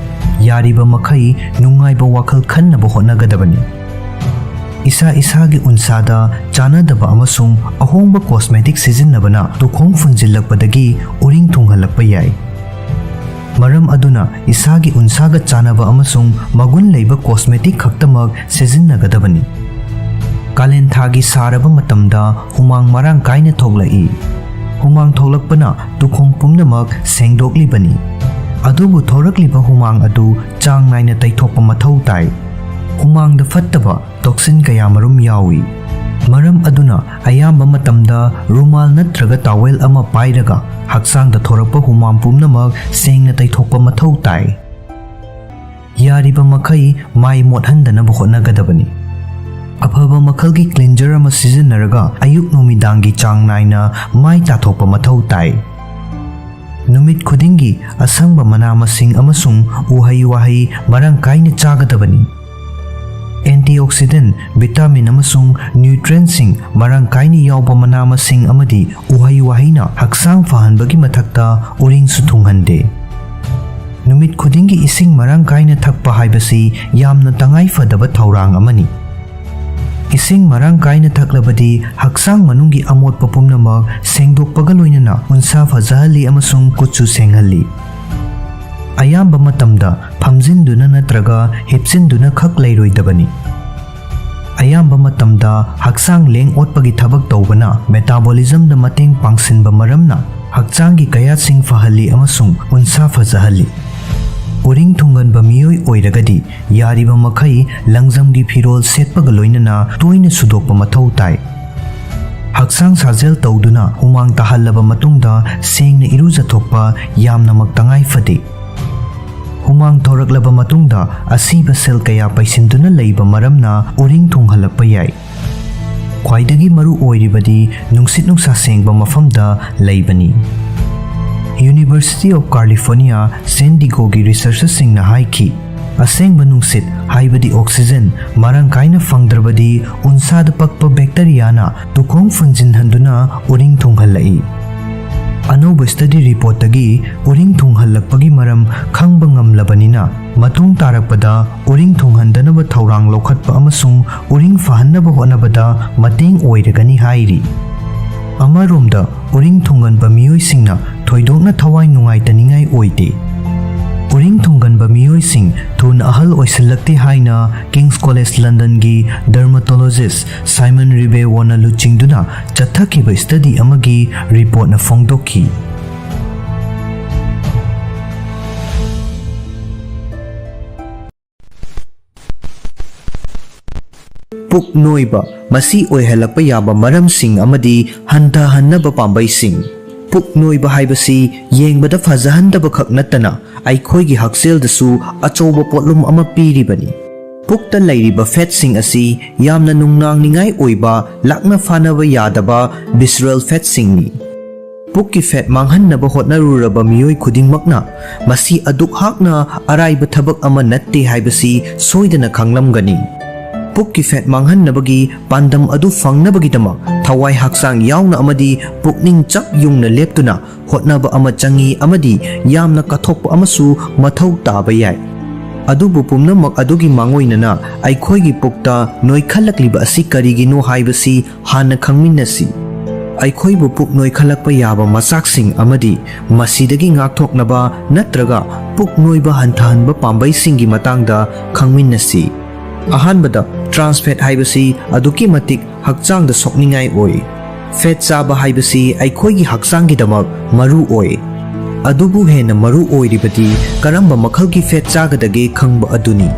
ꯌꯥꯔꯤꯕ ꯃꯈꯩ ꯅꯨꯡꯉꯥꯏꯕ ꯋꯥꯈꯜ ꯈꯟꯅꯕ ꯍꯣꯠꯅꯒꯗꯕꯅꯤ꯫ ꯏꯁꯥ ꯏꯁꯥꯒꯤ ꯎꯟꯁꯥꯗ ꯆꯥꯅꯗꯕ ꯑꯃꯁꯨꯡ ꯑꯍꯣꯡꯕ cosmetic ꯁꯤꯖꯤꯟꯅꯕꯅ ꯇꯨꯈꯣꯡ ꯐꯨꯟꯖꯤꯜꯂꯛꯄꯗꯒꯤ ꯎꯔꯤꯡ ꯊꯨꯡꯍꯜꯂꯛꯄ ꯌꯥꯏ꯫ ꯃꯔꯝ ꯑꯗꯨꯅ ꯏꯁꯥꯒꯤ ꯎꯟꯁꯥꯒ ꯆꯥꯅꯕ ꯑꯃꯁꯨꯡ ꯃꯒꯨꯟ ꯂꯩꯕ cosmetic ꯈꯛꯇꯃꯛ ꯁꯤꯖꯤꯟꯅꯒꯗꯕꯅꯤ꯫ ꯀꯥꯂꯦꯟ ꯊꯥꯒꯤ ꯁꯥꯔꯕ ꯃꯇꯝꯗ ꯍꯨꯃꯥꯡ ꯃꯔꯥꯡ ꯀꯥꯏꯅ ꯊꯣꯛꯂꯛꯏ꯫ ꯍꯨꯃꯥꯡ ꯊꯣꯛꯂꯛꯄꯅ ꯇꯨꯈꯣꯡ ꯄꯨꯝꯅꯃꯛ ꯁꯦꯡꯗꯣꯛꯂꯤꯕꯅꯤ꯫ ꯑꯗꯨꯕꯨ ꯊꯣꯔꯛꯂꯤꯕ ꯍꯨꯃꯥꯡ ꯑꯗꯨ ꯆꯥꯡ ꯅꯥꯏꯅ ꯇꯩꯊꯣꯛꯄ ꯃꯊꯧ ꯇꯥꯏ꯫ ꯍꯨꯃꯥꯡꯗ ꯐꯠꯇꯕ toxin ꯀꯌꯥ ꯃꯔꯨꯝ ꯌꯥꯎꯏ꯫ ꯃꯔꯝ ꯑꯗꯨꯅ ꯑꯌꯥꯝꯕ ꯃꯇꯝꯗ ꯔꯨꯃꯥꯜ ꯅꯠꯇ꯭ꯔꯒ towel ꯑꯃ ꯄꯥꯏꯔꯒ ꯍꯛꯆꯥꯡꯗ ꯊꯣꯔꯛꯄ ꯍꯨꯃꯥꯡ ꯄꯨꯝꯅꯃꯛ ꯁꯦꯡꯅ ꯇꯩꯊꯣꯛꯄ ꯃꯊꯧ ꯇꯥꯏ꯫ ꯌꯥꯔꯤꯕ ꯃꯈꯩ ꯃꯥꯏ ꯃꯣꯠꯍꯟꯗꯅꯕ ꯍꯣꯠꯅꯒꯗꯕꯅꯤ꯫ ꯑꯐꯕ ꯃꯈꯜꯒꯤ cleanser ꯑꯃ ꯁꯤꯖꯤꯟꯅꯔꯒ ꯑꯌꯨꯛ ꯅꯨꯃꯤꯗꯥꯡꯒꯤ ꯆꯥꯡ ꯅꯥꯏꯅ ꯃꯥꯏ ꯇꯥꯊꯣꯛꯄ ꯃꯊꯧ ꯇꯥꯏ꯫ ꯅꯨꯃꯤꯠ ꯈꯨꯗꯤꯡꯒꯤ ꯑꯁꯪꯕ ꯃꯅꯥ ꯃꯁꯤꯡ ꯑꯃꯁꯨꯡ ꯎꯍꯩ ꯋꯥꯍꯩ ꯃꯔꯥꯡ ꯀꯥꯏꯅ ꯆꯥꯒꯗꯕꯅꯤ꯫ Antioxidant, vitamin ꯑꯃꯁꯨꯡ nutrientꯁꯤꯡ ꯃꯔꯥꯡ ꯀꯥꯏꯅ ꯌꯥꯎꯕ ꯃꯅꯥ ꯃꯁꯤꯡ ꯑꯃꯗꯤ ꯎꯍꯩ ꯋꯥꯍꯩꯅ ꯍꯛꯆꯥꯡ ꯐꯍꯟꯕꯒꯤ ꯃꯊꯛꯇ ꯎꯔꯤꯡꯁꯨ ꯊꯨꯡꯍꯟꯗꯦ꯫ ꯅꯨꯃꯤꯠ ꯈꯨꯗꯤꯡꯒꯤ ꯏꯁꯤꯡ ꯃꯔꯥꯡ ꯀꯥꯏꯅ ꯊꯛꯄ ꯍꯥꯏꯕꯁꯤ ꯌꯥꯝꯅ ꯇꯉꯥꯏ ꯐꯗꯕ ꯊꯧꯔꯥꯡ ꯑꯃꯅꯤ꯫ ꯏꯁꯤꯡ ꯃꯔꯥꯡ ꯀꯥꯏꯅ ꯊꯛꯂꯕꯗꯤ ꯍꯛꯆꯥꯡ ꯃꯅꯨꯡꯒꯤ ꯑꯃꯣꯠꯄ ꯄꯨꯝꯅꯃꯛ ꯁꯦꯡꯗꯣꯛꯄꯒ ꯂꯣꯏꯅꯅ ꯎꯟꯁꯥ ꯐꯖꯍꯜꯂꯤ ꯑꯃꯁꯨꯡ ꯀꯨꯠꯁꯨ ꯁꯦꯡꯍꯜꯂꯤ꯫ ꯑꯌꯥꯝꯕ ꯃꯇꯝꯗ ꯐꯝꯖꯤꯟꯗꯨꯅ ꯅꯠꯇ꯭ꯔꯒ ꯍꯤꯞꯆꯤꯟꯗꯨꯅ ꯈꯛ ꯂꯩꯔꯣꯏꯗꯕꯅꯤ꯫ ꯑꯌꯥꯝꯕ ꯃꯇꯝꯗ ꯍꯛꯆꯥꯡ ꯂꯦꯡ ꯑꯣꯠꯄꯒꯤ ꯊꯕꯛ ꯇꯧꯕꯅ metabolismꯗ ꯃꯇꯦꯡ ꯄꯥꯡꯁꯤꯟꯕ ꯃꯔꯝꯅ ꯍꯛꯆꯥꯡꯒꯤ ꯀꯌꯥꯠꯁꯤꯡ ꯐꯍꯜꯂꯤ ꯑꯃꯁꯨꯡ ꯎꯟꯁꯥ ꯐꯖꯍꯜꯂꯤ꯫ ꯎꯔꯤꯡ ꯊꯨꯡꯒꯟꯕ ꯃꯤꯑꯣꯏ ꯑꯣꯏꯔꯒꯗꯤ ꯌꯥꯔꯤꯕ ꯃꯈꯩ ꯂꯪꯖꯝꯒꯤ ꯐꯤꯔꯣꯜ ꯁꯦꯠꯄꯒ ꯂꯣꯏꯅꯅ ꯇꯣꯏꯅ ꯁꯨꯗꯣꯛꯄ ꯃꯊꯧ ꯇꯥꯏ꯫ ꯍꯛꯆꯥꯡ ꯁꯥꯖꯦꯜ ꯇꯧꯗꯨꯅ ꯍꯨꯃꯥꯡ ꯇꯥꯍꯜꯂꯕ ꯃꯇꯨꯡꯗ ꯁꯦꯡꯅ ꯏꯔꯨꯖꯊꯣꯛꯄ ꯌꯥꯝꯅꯃꯛ ꯇꯉꯥꯏ ꯐꯗꯦ꯫ ꯍꯨꯃꯥꯡ ꯊꯣꯔꯛꯂꯕ ꯃꯇꯨꯡꯗ ꯑꯁꯤꯕ cell ꯀꯌꯥ ꯄꯩꯁꯤꯟꯗꯨꯅ ꯂꯩꯕ ꯃꯔꯝꯅ ꯎꯔꯤꯡ ꯊꯨꯡꯍꯜꯂꯛꯄ ꯌꯥꯏ꯫ ꯈ꯭ꯋꯥꯏꯗꯒꯤ ꯃꯔꯨ ꯑꯣꯏꯔꯤꯕꯗꯤ ꯅꯨꯡꯁꯤꯠ ꯅꯨꯡꯁꯥ ꯁꯦꯡꯕ ꯃꯐꯝꯗ ꯂꯩꯕꯅꯤ꯫ University of California, San Diegoꯒꯤ researcherꯁꯤꯡꯅ ꯍꯥꯏꯈꯤ, ꯑꯁꯦꯡꯕ ꯅꯨꯡꯁꯤꯠ, ꯍꯥꯏꯕꯗꯤ oxygen, ꯃꯔꯥꯡ ꯀꯥꯏꯅ ꯐꯪꯗ꯭ꯔꯕꯗꯤ ꯎꯟꯁꯥꯗ ꯄꯛꯄ bacteriaꯅ ꯇꯨꯈꯣꯡ ꯐꯨꯟꯖꯤꯟꯍꯟꯗꯨꯅ ꯎꯔꯤꯡ ꯊꯨꯡꯍꯜꯂꯛꯏ꯫ ꯑꯅꯧꯕ study reportꯇꯒꯤ ꯎꯔꯤꯡ ꯊꯨꯡꯍꯜꯂꯛꯄꯒꯤ ꯃꯔꯝ ꯈꯪꯕ ꯉꯝꯂꯕꯅꯤꯅ, ꯃꯇꯨꯡ ꯇꯥꯔꯛꯄꯗ ꯎꯔꯤꯡ ꯊꯨꯡꯍꯟꯗꯅꯕ ꯊꯧꯔꯥꯡ ꯂꯧꯈꯠꯄ ꯑꯃꯁꯨꯡ ꯎꯔꯤꯡ ꯐꯍꯟꯅꯕ ꯍꯣꯠꯅꯕꯗ ꯃꯇꯦꯡ ꯑꯣꯏꯔꯒꯅꯤ ꯍꯥꯏꯔꯤ꯫ ꯑꯃꯔꯣꯝꯗ, ꯎꯔꯤꯡ ꯊꯨꯡꯒꯟꯕ ꯃꯤꯑꯣꯏꯁꯤꯡꯅ ꯊꯣꯏꯗꯣꯛꯅ ꯊꯋꯥꯏ ꯅꯨꯡꯉꯥꯏꯇꯅꯤꯡꯉꯥꯏ ꯑꯣꯏꯗꯦ꯫ ꯎꯔꯤꯡ ꯊꯨꯡꯒꯟꯕ ꯃꯤꯑꯣꯏꯁꯤꯡ ꯊꯨꯅ ꯑꯍꯜ ꯑꯣꯏꯁꯤꯜꯂꯛꯇꯦ ꯍꯥꯏꯅ King's College Londonꯒꯤ dermatologist Simon Ribeauvona ꯂꯨꯆꯤꯡꯗꯨꯅ ꯆꯠꯊꯈꯤꯕ study ꯑꯃꯒꯤ reportꯅ ꯐꯣꯡꯗꯣꯛꯈꯤ꯫ ꯄꯨꯛ ꯅꯣꯏꯕ, ꯃꯁꯤ ꯑꯣꯏꯍꯜꯂꯛꯄ ꯌꯥꯕ ꯃꯔꯝꯁꯤꯡ ꯑꯃꯗꯤ ꯍꯟꯊꯍꯟꯅꯕ ꯄꯥꯝꯕꯩꯁꯤꯡ꯫ ꯄꯨꯛ ꯅꯣꯏꯕ ꯍꯥꯏꯕꯁꯤ ꯌꯦꯡꯕꯗ ꯐꯖꯍꯟꯗꯕ ꯈꯛ ꯅꯠꯇꯅ ꯑꯩꯈꯣꯏꯒꯤ ꯍꯛꯁꯦꯜꯗꯁꯨ ꯑꯆꯧꯕ ꯄꯣꯠꯂꯨꯝ ꯑꯃ ꯄꯤꯔꯤꯕꯅꯤ꯫ ꯄꯨꯛꯇ ꯂꯩꯔꯤꯕ ꯐꯦꯠꯁꯤꯡ ꯑꯁꯤ ꯌꯥꯝꯅ ꯅꯨꯡꯅꯥꯡꯅꯤꯡꯉꯥꯏ ꯑꯣꯏꯕ, ꯂꯥꯛꯅ ꯐꯥꯅꯕ ꯌꯥꯗꯕ visceral ꯐꯦꯠꯁꯤꯡꯅꯤ꯫ ꯄꯨꯛꯀꯤ ꯐꯦꯠ ꯃꯥꯡꯍꯟꯅꯕ ꯍꯣꯠꯅꯔꯨꯔꯕ ꯃꯤꯑꯣꯏ ꯈꯨꯗꯤꯡꯃꯛꯅ ꯃꯁꯤ ꯑꯗꯨꯛ ꯍꯥꯛꯅ ꯑꯔꯥꯏꯕ ꯊꯕꯛ ꯑꯃ ꯅꯠꯇꯦ ꯍꯥꯏꯕꯁꯤ ꯁꯣꯏꯗꯅ ꯈꯪꯂꯝꯒꯅꯤ꯫ ꯄꯨꯛꯀꯤ ꯐꯦꯠ ꯃꯥꯡꯍꯟꯅꯕꯒꯤ ꯄꯥꯟꯗꯝ ꯑꯗꯨ ꯐꯪꯅꯕꯒꯤꯗꯃꯛ ꯊꯋꯥꯏ ꯍꯛꯆꯥꯡ ꯌꯥꯎꯅ ꯑꯃꯗꯤ ꯄꯨꯛꯅꯤꯡ ꯆꯞ ꯌꯨꯡꯅ ꯂꯦꯞꯇꯨꯅ ꯍꯣꯠꯅꯕ ꯑꯃ ꯆꯪꯏ ꯑꯃꯗꯤ ꯌꯥꯝꯅ ꯀꯠꯊꯣꯛꯄ ꯑꯃꯁꯨ ꯃꯊꯧ ꯇꯥꯕ ꯌꯥꯏ꯫ ꯑꯗꯨꯕꯨ ꯄꯨꯝꯅꯃꯛ ꯑꯗꯨꯒꯤ ꯃꯥꯡꯑꯣꯏꯅꯅ ꯑꯩꯈꯣꯏꯒꯤ ꯄꯨꯛꯇ ꯅꯣꯏꯈꯠꯂꯛꯂꯤꯕ ꯑꯁꯤ ꯀꯔꯤꯒꯤꯅꯣ ꯍꯥꯏꯕꯁꯤ ꯍꯥꯟꯅ ꯈꯪꯃꯤꯟꯅꯁꯤ꯫ ꯑꯩꯈꯣꯏꯕꯨ ꯄꯨꯛ ꯅꯣꯏꯈꯠꯂꯛꯄ ꯌꯥꯕ ꯃꯆꯥꯛꯁꯤꯡ ꯑꯃꯗꯤ ꯃꯁꯤꯗꯒꯤ ꯉꯥꯛꯊꯣꯛꯅꯕ ꯅꯠꯇ꯭ꯔꯒ ꯄꯨꯛ ꯅꯣꯏꯕ ꯍꯟꯊꯍꯟꯕ ꯄꯥꯝꯕꯩꯁꯤꯡꯒꯤ ꯃꯇꯥꯡꯗ ꯈꯪꯃꯤꯟꯅꯁꯤ꯫ ꯑꯍꯥꯟꯕꯗ, trans fat ꯍꯥꯏꯕꯁꯤ ꯑꯗꯨꯛꯀꯤ ꯃꯇꯤꯛ ꯍꯛꯆꯥꯡꯗ ꯁꯣꯛꯅꯤꯡꯉꯥꯏ ꯑꯣꯏ꯫ ꯐꯦꯠ ꯆꯥꯕ ꯍꯥꯏꯕꯁꯤ ꯑꯩꯈꯣꯏꯒꯤ ꯍꯛꯆꯥꯡꯒꯤꯗꯃꯛ ꯃꯔꯨ ꯑꯣꯏ꯫ ꯑꯗꯨꯕꯨ ꯍꯦꯟꯅ ꯃꯔꯨ ꯑꯣꯏꯔꯤꯕꯗꯤ ꯀꯔꯝꯕ ꯃꯈꯜꯒꯤ ꯐꯦꯠ ꯆꯥꯒꯗꯒꯦ ꯈꯪꯕ ꯑꯗꯨꯅꯤ꯫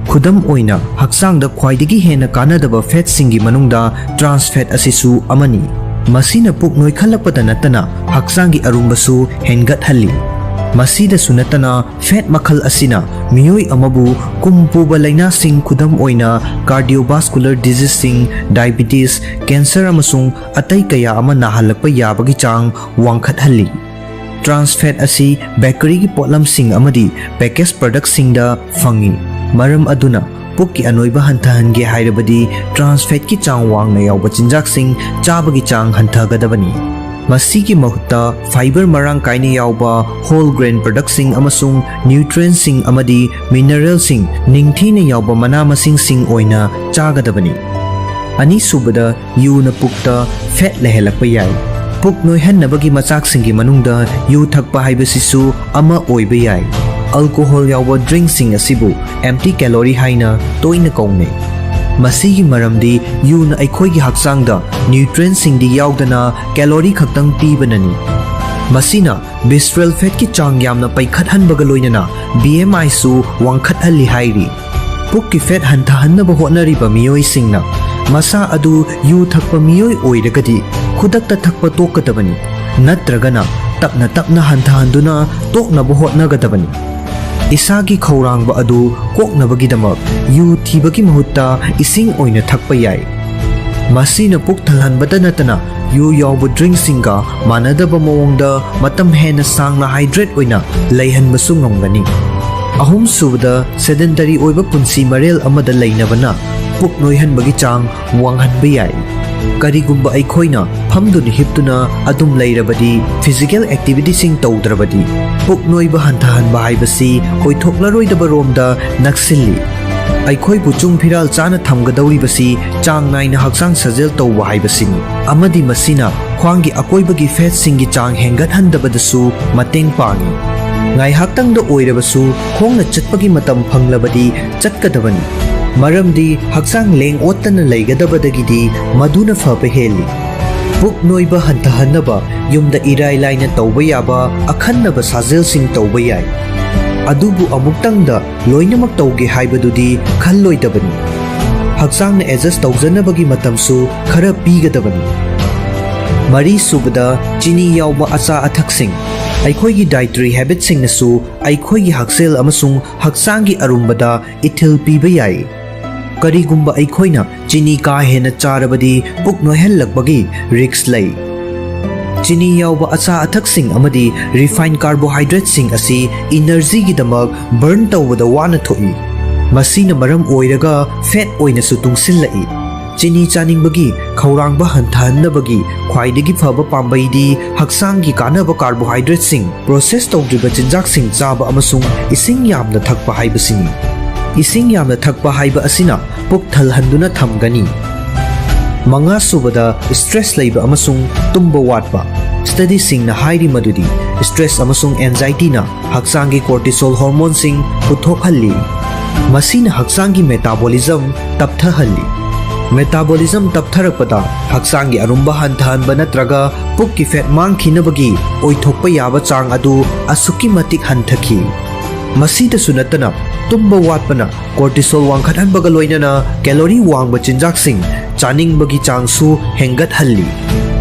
ꯈꯨꯗꯝ ꯑꯣꯏꯅ, ꯍꯛꯆꯥꯡꯗ ꯈ꯭ꯋꯥꯏꯗꯒꯤ ꯍꯦꯟꯅ ꯀꯥꯟꯅꯗꯕ ꯐꯦꯠꯁꯤꯡꯒꯤ ꯃꯅꯨꯡꯗ trans fat ꯑꯁꯤꯁꯨ ꯑꯃꯅꯤ꯫ ꯃꯁꯤꯅ ꯄꯨꯛ ꯅꯣꯏꯈꯠꯂꯛꯄꯗ ꯅꯠꯇꯅ ꯍꯛꯆꯥꯡꯒꯤ ꯑꯔꯨꯝꯕꯁꯨ ꯍꯦꯟꯒꯠꯍꯜꯂꯤ꯫ ꯃꯁꯤꯗꯁꯨ ꯅꯠꯇꯅ, ꯐꯦꯠ ꯃꯈꯜ ꯑꯁꯤꯅ ꯃꯤꯑꯣꯏ ꯑꯃꯕꯨ ꯀꯨꯝ ꯄꯨꯕ ꯂꯥꯏꯅꯥꯁꯤꯡ, ꯈꯨꯗꯝ ꯑꯣꯏꯅ cardiovascular diseaseꯁꯤꯡ, diabetes, cancer ꯑꯃꯁꯨꯡ ꯑꯇꯩ ꯀꯌꯥ ꯑꯃ ꯅꯥꯍꯜꯂꯛꯄ ꯌꯥꯕꯒꯤ ꯆꯥꯡ ꯋꯥꯡꯈꯠꯍꯜꯂꯤ꯫ Trans fat ꯑꯁꯤ ꯕꯦꯀꯔꯤꯒꯤ ꯄꯣꯠꯂꯝꯁꯤꯡ ꯑꯃꯗꯤ package productꯁꯤꯡꯗ ꯐꯪꯏ꯫ ꯃꯔꯝ ꯑꯗꯨꯅ, ꯄꯨꯛꯀꯤ ꯑꯅꯣꯏꯕ ꯍꯟꯊꯍꯟꯒꯦ ꯍꯥꯏꯔꯕꯗꯤ trans fatꯀꯤ ꯆꯥꯡ ꯋꯥꯡꯅ ꯌꯥꯎꯕ ꯆꯤꯟꯖꯥꯛꯁꯤꯡ ꯆꯥꯕꯒꯤ ꯆꯥꯡ ꯍꯟꯊꯒꯗꯕꯅꯤ꯫ ꯃꯁꯤꯒꯤ ꯃꯍꯨꯠꯇ fiber ꯃꯔꯥꯡ ꯀꯥꯏꯅ ꯌꯥꯎꯕ whole grain productꯁꯤꯡ ꯑꯃꯁꯨꯡ nutrientsꯁꯤꯡ ꯑꯃꯗꯤ mineralꯁꯤꯡ ꯅꯤꯡꯊꯤꯅ ꯌꯥꯎꯕ ꯃꯅꯥ ꯃꯁꯤꯡꯁꯤꯡ ꯑꯣꯏꯅ ꯆꯥꯒꯗꯕꯅꯤ꯫ ꯑꯅꯤꯁꯨꯕꯗ, ꯌꯨꯅ ꯄꯨꯛꯇ ꯐꯦꯠ ꯂꯩꯍꯜꯂꯛꯄ ꯌꯥꯏ꯫ ꯄꯨꯛ ꯅꯣꯏꯍꯟꯅꯕꯒꯤ ꯃꯆꯥꯛꯁꯤꯡꯒꯤ ꯃꯅꯨꯡꯗ ꯌꯨ ꯊꯛꯄ ꯍꯥꯏꯕꯁꯤꯁꯨ ꯑꯃ ꯑꯣꯏꯕ ꯌꯥꯏ꯫ Alcohol ꯌꯥꯎꯕ drinkꯁꯤꯡ ꯑꯁꯤꯕꯨ empty calorie ꯍꯥꯏꯅ ꯇꯣꯏꯅ ꯀꯧꯅꯩ꯫ ꯃꯁꯤꯒꯤ ꯃꯔꯝꯗꯤ ꯌꯨꯅ ꯑꯩꯈꯣꯏꯒꯤ ꯍꯛꯆꯥꯡꯗ nutrientꯁꯤꯡꯗꯤ ꯌꯥꯎꯗꯅ calorie ꯈꯛꯇꯪ ꯄꯤꯕꯅꯅꯤ꯫ ꯃꯁꯤꯅ visceral fatꯀꯤ ꯆꯥꯡ ꯌꯥꯝꯅ ꯄꯩꯈꯠꯍꯟꯕꯒ ꯂꯣꯏꯅꯅ B M Iꯁꯨ ꯋꯥꯡꯈꯠꯍꯜꯂꯤ ꯍꯥꯏꯔꯤ꯫ ꯄꯨꯛꯀꯤ ꯐꯦꯠ ꯍꯟꯊꯍꯟꯅꯕ ꯍꯣꯠꯅꯔꯤꯕ ꯃꯤꯑꯣꯏꯁꯤꯡꯅ ꯃꯁꯥ ꯑꯗꯨ ꯌꯨ ꯊꯛꯄ ꯃꯤꯑꯣꯏ ꯑꯣꯏꯔꯒꯗꯤ ꯈꯨꯗꯛꯇ ꯊꯛꯄ ꯇꯣꯛꯀꯗꯕꯅꯤ, ꯅꯠꯇ꯭ꯔꯒꯅ ꯇꯞꯅ ꯇꯞꯅ ꯍꯟꯊꯍꯟꯗꯨꯅ ꯇꯣꯛꯅꯕ ꯍꯣꯠꯅꯒꯗꯕꯅꯤ꯫ ꯏꯁꯥꯒꯤ ꯈꯧꯔꯥꯡꯕ ꯑꯗꯨ ꯀꯣꯛꯅꯕꯒꯤꯗꯃꯛ ꯌꯨ ꯊꯤꯕꯒꯤ ꯃꯍꯨꯠꯇ ꯏꯁꯤꯡ ꯑꯣꯏꯅ ꯊꯛꯄ ꯌꯥꯏ꯫ ꯃꯁꯤꯅ ꯄꯨꯛ ꯊꯜꯍꯟꯕꯇ ꯅꯠꯇꯅ ꯌꯨ ꯌꯥꯎꯕ ꯗ꯭ꯔꯤꯡꯁꯤꯡꯒ ꯃꯥꯟꯅꯗꯕ ꯃꯑꯣꯡꯗ ꯃꯇꯝ ꯍꯦꯟꯅ ꯁꯥꯡꯅ ꯍꯥꯏꯗ꯭ꯔꯦꯠ ꯑꯣꯏꯅ ꯂꯩꯍꯟꯕꯁꯨ ꯉꯝꯒꯅꯤ꯫ ꯑꯍꯨꯝꯁꯨꯕꯗ, ꯁꯦꯗꯦꯟꯇꯔꯤ ꯑꯣꯏꯕ ꯄꯨꯟꯁꯤ ꯃꯔꯦꯜ ꯑꯃꯗ ꯂꯩꯅꯕꯅ ꯄꯨꯛ ꯅꯣꯏꯍꯟꯕꯒꯤ ꯆꯥꯡ ꯋꯥꯡꯍꯟꯕ ꯌꯥꯏ꯫ ꯀꯔꯤꯒꯨꯝꯕ ꯑꯩꯈꯣꯏꯅ ꯐꯝꯗꯨꯅ ꯍꯤꯞꯇꯨꯅ ꯑꯗꯨꯝ ꯂꯩꯔꯕꯗꯤ, ꯐꯤꯖꯤꯀꯦꯜ ꯑꯦꯛꯇꯤꯚꯤꯇꯤꯁꯤꯡ ꯇꯧꯗ꯭ꯔꯕꯗꯤ, ꯄꯨꯛ ꯅꯣꯏꯕ ꯍꯟꯊꯍꯟꯕ ꯍꯥꯏꯕꯁꯤ ꯑꯣꯏꯊꯣꯛꯂꯔꯣꯏꯗꯕ ꯔꯣꯝꯗ ꯅꯛꯁꯤꯜꯂꯤ꯫ ꯑꯩꯈꯣꯏꯕꯨ ꯆꯨꯡ ꯐꯤꯔꯥꯜ ꯆꯥꯅ ꯊꯝꯒꯗꯧꯔꯤꯕꯁꯤ ꯆꯥꯡ ꯅꯥꯏꯅ ꯍꯛꯆꯥꯡ ꯁꯥꯖꯦꯜ ꯇꯧꯕ ꯍꯥꯏꯕꯁꯤꯅꯤ, ꯑꯃꯗꯤ ꯃꯁꯤꯅ ꯈ꯭ꯋꯥꯡꯒꯤ ꯑꯀꯣꯏꯕꯒꯤ ꯐꯦꯠꯁꯤꯡꯒꯤ ꯆꯥꯡ ꯍꯦꯟꯒꯠꯍꯟꯗꯕꯗꯁꯨ ꯃꯇꯦꯡ ꯄꯥꯡꯏ꯫ ꯉꯥꯏꯍꯥꯛꯇꯪꯗ ꯑꯣꯏꯔꯕꯁꯨ ꯈꯣꯡꯅ ꯆꯠꯄꯒꯤ ꯃꯇꯝ ꯐꯪꯂꯕꯗꯤ ꯆꯠꯀꯗꯕꯅꯤ, ꯃꯔꯝꯗꯤ ꯍꯛꯆꯥꯡ ꯂꯦꯡ ꯑꯣꯠꯇꯅ ꯂꯩꯒꯗꯕꯗꯒꯤꯗꯤ ꯃꯗꯨꯅ ꯐꯕ ꯍꯦꯜꯂꯤ꯫ ꯄꯨꯛ ꯅꯣꯏꯕ ꯍꯟꯊꯍꯟꯅꯕ ꯌꯨꯝꯗ ꯏꯔꯥꯏ ꯂꯥꯏꯅ ꯇꯧꯕ ꯌꯥꯕ ꯑꯈꯟꯅꯕ ꯁꯥꯖꯦꯜꯁꯤꯡ ꯇꯧꯕ ꯌꯥꯏ꯫ ꯑꯗꯨꯕꯨ ꯑꯃꯨꯛꯇꯪꯗ ꯂꯣꯏꯅꯃꯛ ꯇꯧꯒꯦ ꯍꯥꯏꯕꯗꯨꯗꯤ ꯈꯜꯂꯣꯏꯗꯕꯅꯤ꯫ ꯍꯛꯆꯥꯡꯅ ꯑꯦꯗꯖꯁ ꯇꯧꯖꯅꯕꯒꯤ ꯃꯇꯝꯁꯨ ꯈꯔ ꯄꯤꯒꯗꯕꯅꯤ꯫ ꯃꯔꯤꯁꯨꯕꯗ, ꯆꯤꯅꯤ ꯌꯥꯎꯕ ꯑꯆꯥ ꯑꯊꯛꯁꯤꯡ꯫ ꯑꯩꯈꯣꯏꯒꯤ ꯗꯥꯏꯇꯔꯤ ꯍꯦꯕꯤꯠꯁꯤꯡꯅꯁꯨ ꯑꯩꯈꯣꯏꯒꯤ ꯍꯛꯁꯦꯜ ꯑꯃꯁꯨꯡ ꯍꯛꯆꯥꯡꯒꯤ ꯑꯔꯨꯝꯕꯗ ꯏꯊꯤꯜ ꯄꯤꯕ ꯌꯥꯏ꯫ ꯀꯔꯤꯒꯨꯝꯕ ꯑꯩꯈꯣꯏꯅ ꯆꯤꯅꯤ ꯀꯥ ꯍꯦꯟꯅ ꯆꯥꯔꯕꯗꯤ ꯄꯨꯛ ꯅꯣꯏꯍꯜꯂꯛꯄꯒꯤ ꯔꯤꯁ꯭ꯛ ꯂꯩ꯫ ꯆꯤꯅꯤ ꯌꯥꯎꯕ ꯑꯆꯥ ꯑꯊꯛꯁꯤꯡ ꯑꯃꯗꯤ ꯔꯤꯐꯥꯏꯟ ꯀꯥꯔꯕꯣꯍꯥꯏꯗ꯭ꯔꯦꯠꯁꯤꯡ ꯑꯁꯤ ꯏꯅꯔꯖꯤꯒꯤꯗꯃꯛ ꯕꯔꯟ ꯇꯧꯕꯗ ꯋꯥꯅ ꯊꯣꯛꯏ꯫ ꯃꯁꯤꯅ ꯃꯔꯝ ꯑꯣꯏꯔꯒ ꯐꯦꯠ ꯑꯣꯏꯅꯁꯨ ꯇꯨꯡꯁꯤꯜꯂꯛꯏ꯫ ꯆꯤꯅꯤ ꯆꯥꯅꯤꯡꯕꯒꯤ ꯈꯧꯔꯥꯡꯕ ꯍꯟꯊꯍꯟꯅꯕꯒꯤ ꯈ꯭ꯋꯥꯏꯗꯒꯤ ꯐꯕ ꯄꯥꯝꯕꯩꯗꯤ ꯍꯛꯆꯥꯡꯒꯤ ꯀꯥꯟꯅꯕ ꯀꯥꯔꯕꯣꯍꯥꯏꯗ꯭ꯔꯦꯠꯁꯤꯡ, ꯄ꯭ꯔꯣꯁꯦꯁ ꯇꯧꯗ꯭ꯔꯤꯕ ꯆꯤꯟꯖꯥꯛꯁꯤꯡ ꯆꯥꯕ ꯑꯃꯁꯨꯡ ꯏꯁꯤꯡ ꯌꯥꯝꯅ ꯊꯛꯄ ꯍꯥꯏꯕꯁꯤꯅꯤ꯫ ꯏꯁꯤꯡ ꯌꯥꯝꯅ ꯊꯛꯄ ꯍꯥꯏꯕ ꯑꯁꯤꯅ ꯄꯨꯛ ꯊꯜꯍꯟꯗꯨꯅ ꯊꯝꯒꯅꯤ꯫ ꯃꯉꯥꯁꯨꯕꯗ, ꯁ꯭ꯇ꯭ꯔꯦꯁ ꯂꯩꯕ ꯑꯃꯁꯨꯡ ꯇꯨꯝꯕ ꯋꯥꯠꯄ꯫ ꯁ꯭ꯇꯗꯤꯁꯤꯡꯅ ꯍꯥꯏꯔꯤ ꯃꯗꯨꯗꯤ ꯁ꯭ꯇ꯭ꯔꯦꯁ ꯑꯃꯁꯨꯡ ꯑꯦꯟꯖꯥꯏꯇꯤꯅ ꯍꯛꯆꯥꯡꯒꯤ ꯀꯣꯔꯇꯤꯁꯣꯜ ꯍꯣꯔꯃꯣꯟꯁꯤꯡ ꯄꯨꯊꯣꯛꯍꯜꯂꯤ꯫ ꯃꯁꯤꯅ ꯍꯛꯆꯥꯡꯒꯤ ꯃꯦꯇꯥꯕꯣꯂꯤꯖꯝ ꯇꯞꯊꯍꯜꯂꯤ꯫ ꯃꯦꯇꯥꯕꯣꯂꯤꯖꯝ ꯇꯞꯊꯔꯛꯄꯗ ꯍꯛꯆꯥꯡꯒꯤ ꯑꯔꯨꯝꯕ ꯍꯟꯊꯍꯟꯕ ꯅꯠꯇ꯭ꯔꯒ ꯄꯨꯛꯀꯤ ꯐꯦꯠ ꯃꯥꯡꯈꯤꯅꯕꯒꯤ ꯑꯣꯏꯊꯣꯛꯄ ꯌꯥꯕ ꯆꯥꯡ ꯑꯗꯨ ꯑꯁꯨꯛꯀꯤ ꯃꯇꯤꯛ ꯍꯟꯊꯈꯤ꯫ ꯃꯁꯤꯗꯁꯨ ꯅꯠꯇꯅ, ꯇꯨꯝꯕ ꯋꯥꯠꯄꯅ cortisol ꯋꯥꯡꯈꯠꯍꯟꯕꯒ ꯂꯣꯏꯅꯅ calorie ꯋꯥꯡꯕ ꯆꯤꯟꯖꯥꯛꯁꯤꯡ ꯆꯥꯅꯤꯡꯕꯒꯤ ꯆꯥꯡꯁꯨ ꯍꯦꯟꯒꯠꯍꯜꯂꯤ꯫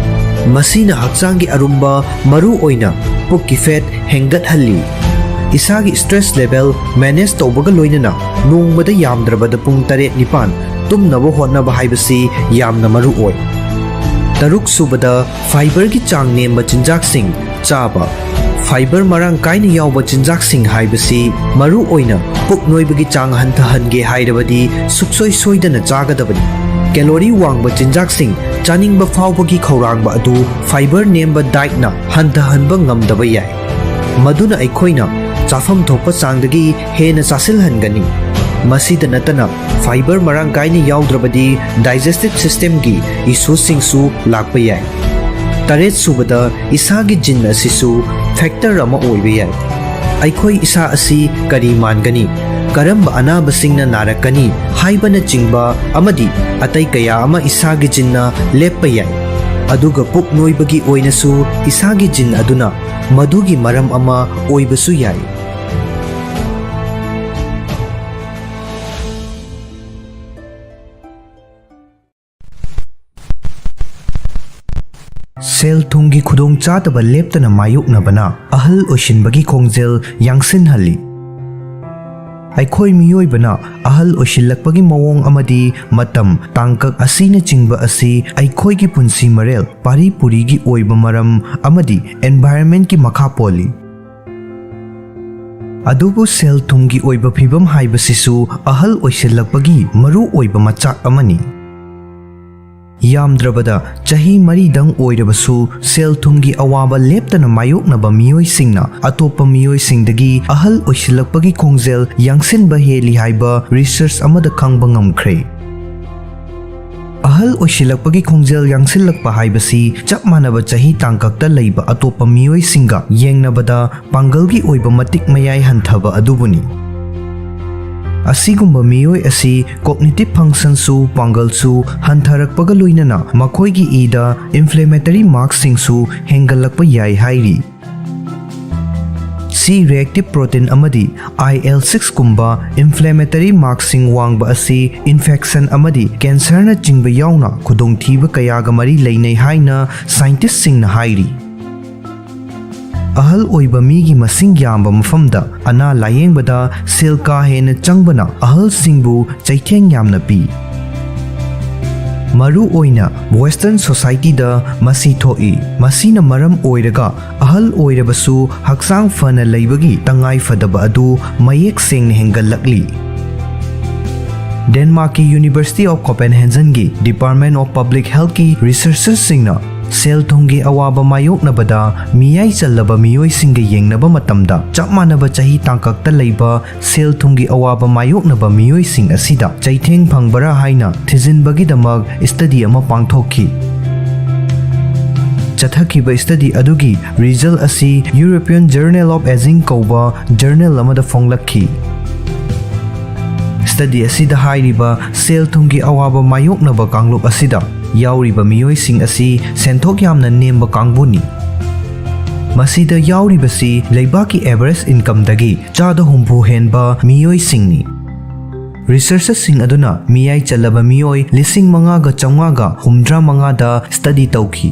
ꯃꯁꯤꯅ ꯍꯛꯆꯥꯡꯒꯤ ꯑꯔꯨꯝꯕ, ꯃꯔꯨ ꯑꯣꯏꯅ ꯄꯨꯛꯀꯤ fat ꯍꯦꯟꯒꯠꯍꯜꯂꯤ꯫ ꯏꯁꯥꯒꯤ stress level manage ꯇꯧꯕꯒ ꯂꯣꯏꯅꯅ ꯅꯣꯡꯃꯗ ꯌꯥꯝꯗ꯭ꯔꯕꯗ ꯄꯨꯡ ꯇꯔꯦꯠ ꯅꯤꯄꯥꯟ ꯇꯨꯝꯅꯕ ꯍꯣꯠꯅꯕ ꯍꯥꯏꯕꯁꯤ ꯌꯥꯝꯅ ꯃꯔꯨ ꯑꯣꯏ꯫ ꯇꯔꯨꯛ ꯁꯨꯕꯗ, fiberꯒꯤ ꯆꯥꯡ ꯅꯦꯝꯕ ꯆꯤꯟꯖꯥꯛꯁꯤꯡ ꯆꯥꯕ꯫ Fiber ꯃꯔꯥꯡ ꯀꯥꯏꯅ ꯌꯥꯎꯕ ꯆꯤꯟꯖꯥꯛꯁꯤꯡ ꯍꯥꯏꯕꯁꯤ ꯃꯔꯨ ꯑꯣꯏꯅ ꯄꯨꯛ ꯅꯣꯏꯕꯒꯤ ꯆꯥꯡ ꯍꯟꯊꯍꯟꯒꯦ ꯍꯥꯏꯔꯕꯗꯤ ꯁꯨꯛꯁꯣꯏ ꯁꯣꯏꯗꯅ ꯆꯥꯒꯗꯕꯅꯤ꯫ Calorie ꯋꯥꯡꯕ ꯆꯤꯟꯖꯥꯛꯁꯤꯡ ꯆꯥꯅꯤꯡꯕ ꯐꯥꯎꯕꯒꯤ ꯈꯧꯔꯥꯡꯕ ꯑꯗꯨ fiber ꯅꯦꯝꯕ dietꯅ ꯍꯟꯊꯍꯟꯕ ꯉꯝꯗꯕ ꯌꯥꯏ, ꯃꯗꯨꯅ ꯑꯩꯈꯣꯏꯅ ꯆꯥꯐꯝ ꯊꯣꯛꯄ ꯆꯥꯡꯗꯒꯤ ꯍꯦꯟꯅ ꯆꯥꯁꯤꯜꯍꯟꯒꯅꯤ꯫ ꯃꯁꯤꯗ ꯅꯠꯇꯅ, fiber ꯃꯔꯥꯡ ꯀꯥꯏꯅ ꯌꯥꯎꯗ꯭ꯔꯕꯗꯤ digestive systemꯒꯤ issueꯁꯤꯡꯁꯨ ꯂꯥꯛꯄ ꯌꯥꯏ꯫ ꯇꯔꯦꯠ ꯁꯨꯕꯗ, ꯏꯁꯥꯒꯤ gene ꯑꯁꯤꯁꯨ factor ꯑꯃ ꯑꯣꯏꯕ ꯌꯥꯏ꯫ ꯑꯩꯈꯣꯏ ꯏꯁꯥ ꯑꯁꯤ ꯀꯔꯤ ꯃꯥꯟꯒꯅꯤ, ꯀꯔꯝꯕ ꯑꯅꯥꯕꯁꯤꯡꯅ ꯅꯥꯔꯛꯀꯅꯤ ꯍꯥꯏꯕꯅꯆꯤꯡꯕ ꯑꯃꯗꯤ ꯑꯇꯩ ꯀꯌꯥ ꯑꯃ ꯏꯁꯥꯒꯤ geneꯅ ꯂꯦꯞꯄ ꯌꯥꯏ꯫ ꯑꯗꯨꯒ ꯄꯨꯛ ꯅꯣꯏꯕꯒꯤ ꯑꯣꯏꯅꯁꯨ ꯏꯁꯥꯒꯤ gene ꯑꯗꯨꯅ ꯃꯗꯨꯒꯤ ꯃꯔꯝ ꯑꯃ ꯑꯣꯏꯕꯁꯨ ꯌꯥꯏ꯫ ꯁꯦꯜ ꯊꯨꯝꯒꯤ ꯈꯨꯗꯣꯡꯆꯥꯗꯕ ꯂꯦꯞꯇꯅ ꯃꯥꯌꯣꯛꯅꯕꯅ ꯑꯍꯜ ꯑꯣꯏꯁꯤꯟꯕꯒꯤ ꯈꯣꯡꯖꯦꯜ ꯌꯥꯡꯁꯤꯟꯍꯜꯂꯤ꯫ ꯑꯩꯈꯣꯏ ꯃꯤꯑꯣꯏꯕꯅ ꯑꯍꯜ ꯑꯣꯏꯁꯤꯜꯂꯛꯄꯒꯤ ꯃꯑꯣꯡ ꯑꯃꯗꯤ ꯃꯇꯝ, ꯇꯥꯡꯀꯛ ꯑꯁꯤꯅꯆꯤꯡꯕ ꯑꯁꯤ ꯑꯩꯈꯣꯏꯒꯤ ꯄꯨꯟꯁꯤ ꯃꯔꯦꯜ, ꯄꯥꯔꯤ ꯄꯨꯔꯤꯒꯤ ꯑꯣꯏꯕ ꯃꯔꯝ ꯑꯃꯗꯤ environmentꯀꯤ ꯃꯈꯥ ꯄꯣꯜꯂꯤ꯫ ꯑꯗꯨꯕꯨ ꯁꯦꯜ ꯊꯨꯝꯒꯤ ꯑꯣꯏꯕ ꯐꯤꯚꯝ ꯍꯥꯏꯕꯁꯤꯁꯨ ꯑꯍꯜ ꯑꯣꯏꯁꯤꯜꯂꯛꯄꯒꯤ ꯃꯔꯨ ꯑꯣꯏꯕ ꯃꯆꯥꯛ ꯑꯃꯅꯤ꯫ ꯌꯥꯝꯗ꯭ꯔꯕꯗ ꯆꯍꯤ ꯃꯔꯤꯗꯪ ꯑꯣꯏꯔꯕꯁꯨ, ꯁꯦꯜ ꯊꯨꯝꯒꯤ ꯑꯋꯥꯕ ꯂꯦꯞꯇꯅ ꯃꯥꯌꯣꯛꯅꯕ ꯃꯤꯑꯣꯏꯁꯤꯡꯅ ꯑꯇꯣꯞꯄ ꯃꯤꯑꯣꯏꯁꯤꯡꯗꯒꯤ ꯑꯍꯜ ꯑꯣꯏꯁꯤꯜꯂꯛꯄꯒꯤ ꯈꯣꯡꯖꯦꯜ ꯌꯥꯡꯁꯤꯟꯕ ꯍꯦꯜꯂꯤ ꯍꯥꯏꯕ research ꯑꯃꯗ ꯈꯪꯕ ꯉꯝꯈ꯭ꯔꯦ꯫ ꯑꯍꯜ ꯑꯣꯏꯁꯤꯜꯂꯛꯄꯒꯤ ꯈꯣꯡꯖꯦꯜ ꯌꯥꯡꯁꯤꯜꯂꯛꯄ ꯍꯥꯏꯕꯁꯤ ꯆꯞ ꯃꯥꯟꯅꯕ ꯆꯍꯤ ꯇꯥꯡꯀꯛꯇ ꯂꯩꯕ ꯑꯇꯣꯞꯄ ꯃꯤꯑꯣꯏꯁꯤꯡꯒ ꯌꯦꯡꯅꯕꯗ ꯄꯥꯡꯒꯜꯒꯤ ꯑꯣꯏꯕ ꯃꯇꯤꯛ ꯃꯌꯥꯏ ꯍꯟꯊꯕ ꯑꯗꯨꯕꯨꯅꯤ꯫ ꯑꯁꯤꯒꯨꯝꯕ ꯃꯤꯑꯣꯏ ꯑꯁꯤ cognitive functionꯁꯨ, ꯄꯥꯡꯒꯜꯁꯨ ꯍꯟꯊꯔꯛꯄꯒ ꯂꯣꯏꯅꯅ ꯃꯈꯣꯏꯒꯤ ꯏꯗ inflammatory markꯁꯤꯡꯁꯨ ꯍꯦꯟꯒꯠꯂꯛꯄ ꯌꯥꯏ ꯍꯥꯏꯔꯤ꯫ C reactive protein ꯑꯃꯗꯤ I L six ꯀꯨꯝꯕ inflammatory markꯁꯤꯡ ꯋꯥꯡꯕ ꯑꯁꯤ infection ꯑꯃꯗꯤ cancerꯅꯆꯤꯡꯕ ꯌꯥꯎꯅ ꯈꯨꯗꯣꯡꯊꯤꯕ ꯀꯌꯥꯒ ꯃꯔꯤ ꯂꯩꯅꯩ ꯍꯥꯏꯅ scientistꯁꯤꯡꯅ ꯍꯥꯏꯔꯤ꯫ ꯑꯍꯜ ꯑꯣꯏꯕ ꯃꯤꯒꯤ ꯃꯁꯤꯡ ꯌꯥꯝꯕ ꯃꯐꯝꯗ ꯑꯅꯥ ꯂꯥꯌꯦꯡꯕꯗ ꯁꯦꯜ ꯀꯥ ꯍꯦꯟꯅ ꯆꯪꯕꯅ ꯑꯍꯜꯁꯤꯡꯕꯨ ꯆꯩꯊꯦꯡ ꯌꯥꯝꯅ ꯄꯤ꯫ ꯃꯔꯨ ꯑꯣꯏꯅ Western societyꯗ ꯃꯁꯤ ꯊꯣꯛꯏ꯫ ꯃꯁꯤꯅ ꯃꯔꯝ ꯑꯣꯏꯔꯒ ꯑꯍꯜ ꯑꯣꯏꯔꯕꯁꯨ ꯍꯛꯆꯥꯡ ꯐꯅ ꯂꯩꯕꯒꯤ ꯇꯉꯥꯏ ꯐꯗꯕ ꯑꯗꯨ ꯃꯌꯦꯛ ꯁꯦꯡꯅ ꯍꯦꯟꯒꯠꯂꯛꯂꯤ꯫ ꯗꯦꯟꯃꯥꯔꯛꯀꯤ University of Copenhagenꯒꯤ Department of Public Healthꯀꯤ researcherꯁꯤꯡꯅ ꯁꯦꯜ ꯊꯨꯝꯒꯤ ꯑꯋꯥꯕ ꯃꯥꯌꯣꯛꯅꯕꯗ ꯃꯤꯌꯥꯏ ꯆꯜꯂꯕ ꯃꯤꯑꯣꯏꯁꯤꯡꯒ ꯌꯦꯡꯅꯕ ꯃꯇꯝꯗ, ꯆꯞ ꯃꯥꯟꯅꯕ ꯆꯍꯤ ꯇꯥꯡꯀꯛꯇ ꯂꯩꯕ ꯁꯦꯜ ꯊꯨꯝꯒꯤ ꯑꯋꯥꯕ ꯃꯥꯌꯣꯛꯅꯕ ꯃꯤꯑꯣꯏꯁꯤꯡ ꯑꯁꯤꯗ ꯆꯩꯊꯦꯡ ꯐꯪꯕꯔꯥ ꯍꯥꯏꯅ ꯊꯤꯖꯤꯟꯕꯒꯤꯗꯃꯛ study ꯑꯃ ꯄꯥꯡꯊꯣꯛꯈꯤ꯫ ꯆꯠꯊꯈꯤꯕ study ꯑꯗꯨꯒꯤ result ꯑꯁꯤ European Journal of Aging ꯀꯧꯕ journal ꯑꯃꯗ ꯐꯣꯡꯂꯛꯈꯤ꯫ Study ꯑꯁꯤꯗ ꯍꯥꯏꯔꯤꯕ ꯁꯦꯜ ꯊꯨꯝꯒꯤ ꯑꯋꯥꯕ ꯃꯥꯌꯣꯛꯅꯕ ꯀꯥꯡꯂꯨꯞ ꯑꯁꯤꯗ ꯌꯥꯎꯔꯤꯕ ꯃꯤꯑꯣꯏꯁꯤꯡ ꯑꯁꯤ ꯁꯦꯟꯊꯣꯛ ꯌꯥꯝꯅ ꯅꯦꯝꯕ ꯀꯥꯡꯕꯨꯅꯤ꯫ ꯃꯁꯤꯗ ꯌꯥꯎꯔꯤꯕꯁꯤ ꯂꯩꯕꯥꯛꯀꯤ average incomeꯗꯒꯤ ꯆꯥꯗ ꯍꯨꯝꯐꯨ ꯍꯦꯟꯕ ꯃꯤꯑꯣꯏꯁꯤꯡꯅꯤ꯫ Researcherꯁꯤꯡ ꯑꯗꯨꯅ ꯃꯤꯌꯥꯏ ꯆꯜꯂꯕ ꯃꯤꯑꯣꯏ ꯂꯤꯁꯤꯡ ꯃꯉꯥꯒ ꯆꯥꯝꯃꯉꯥꯒ ꯍꯨꯝꯗ꯭ꯔꯥ ꯃꯉꯥꯗ study ꯇꯧꯈꯤ꯫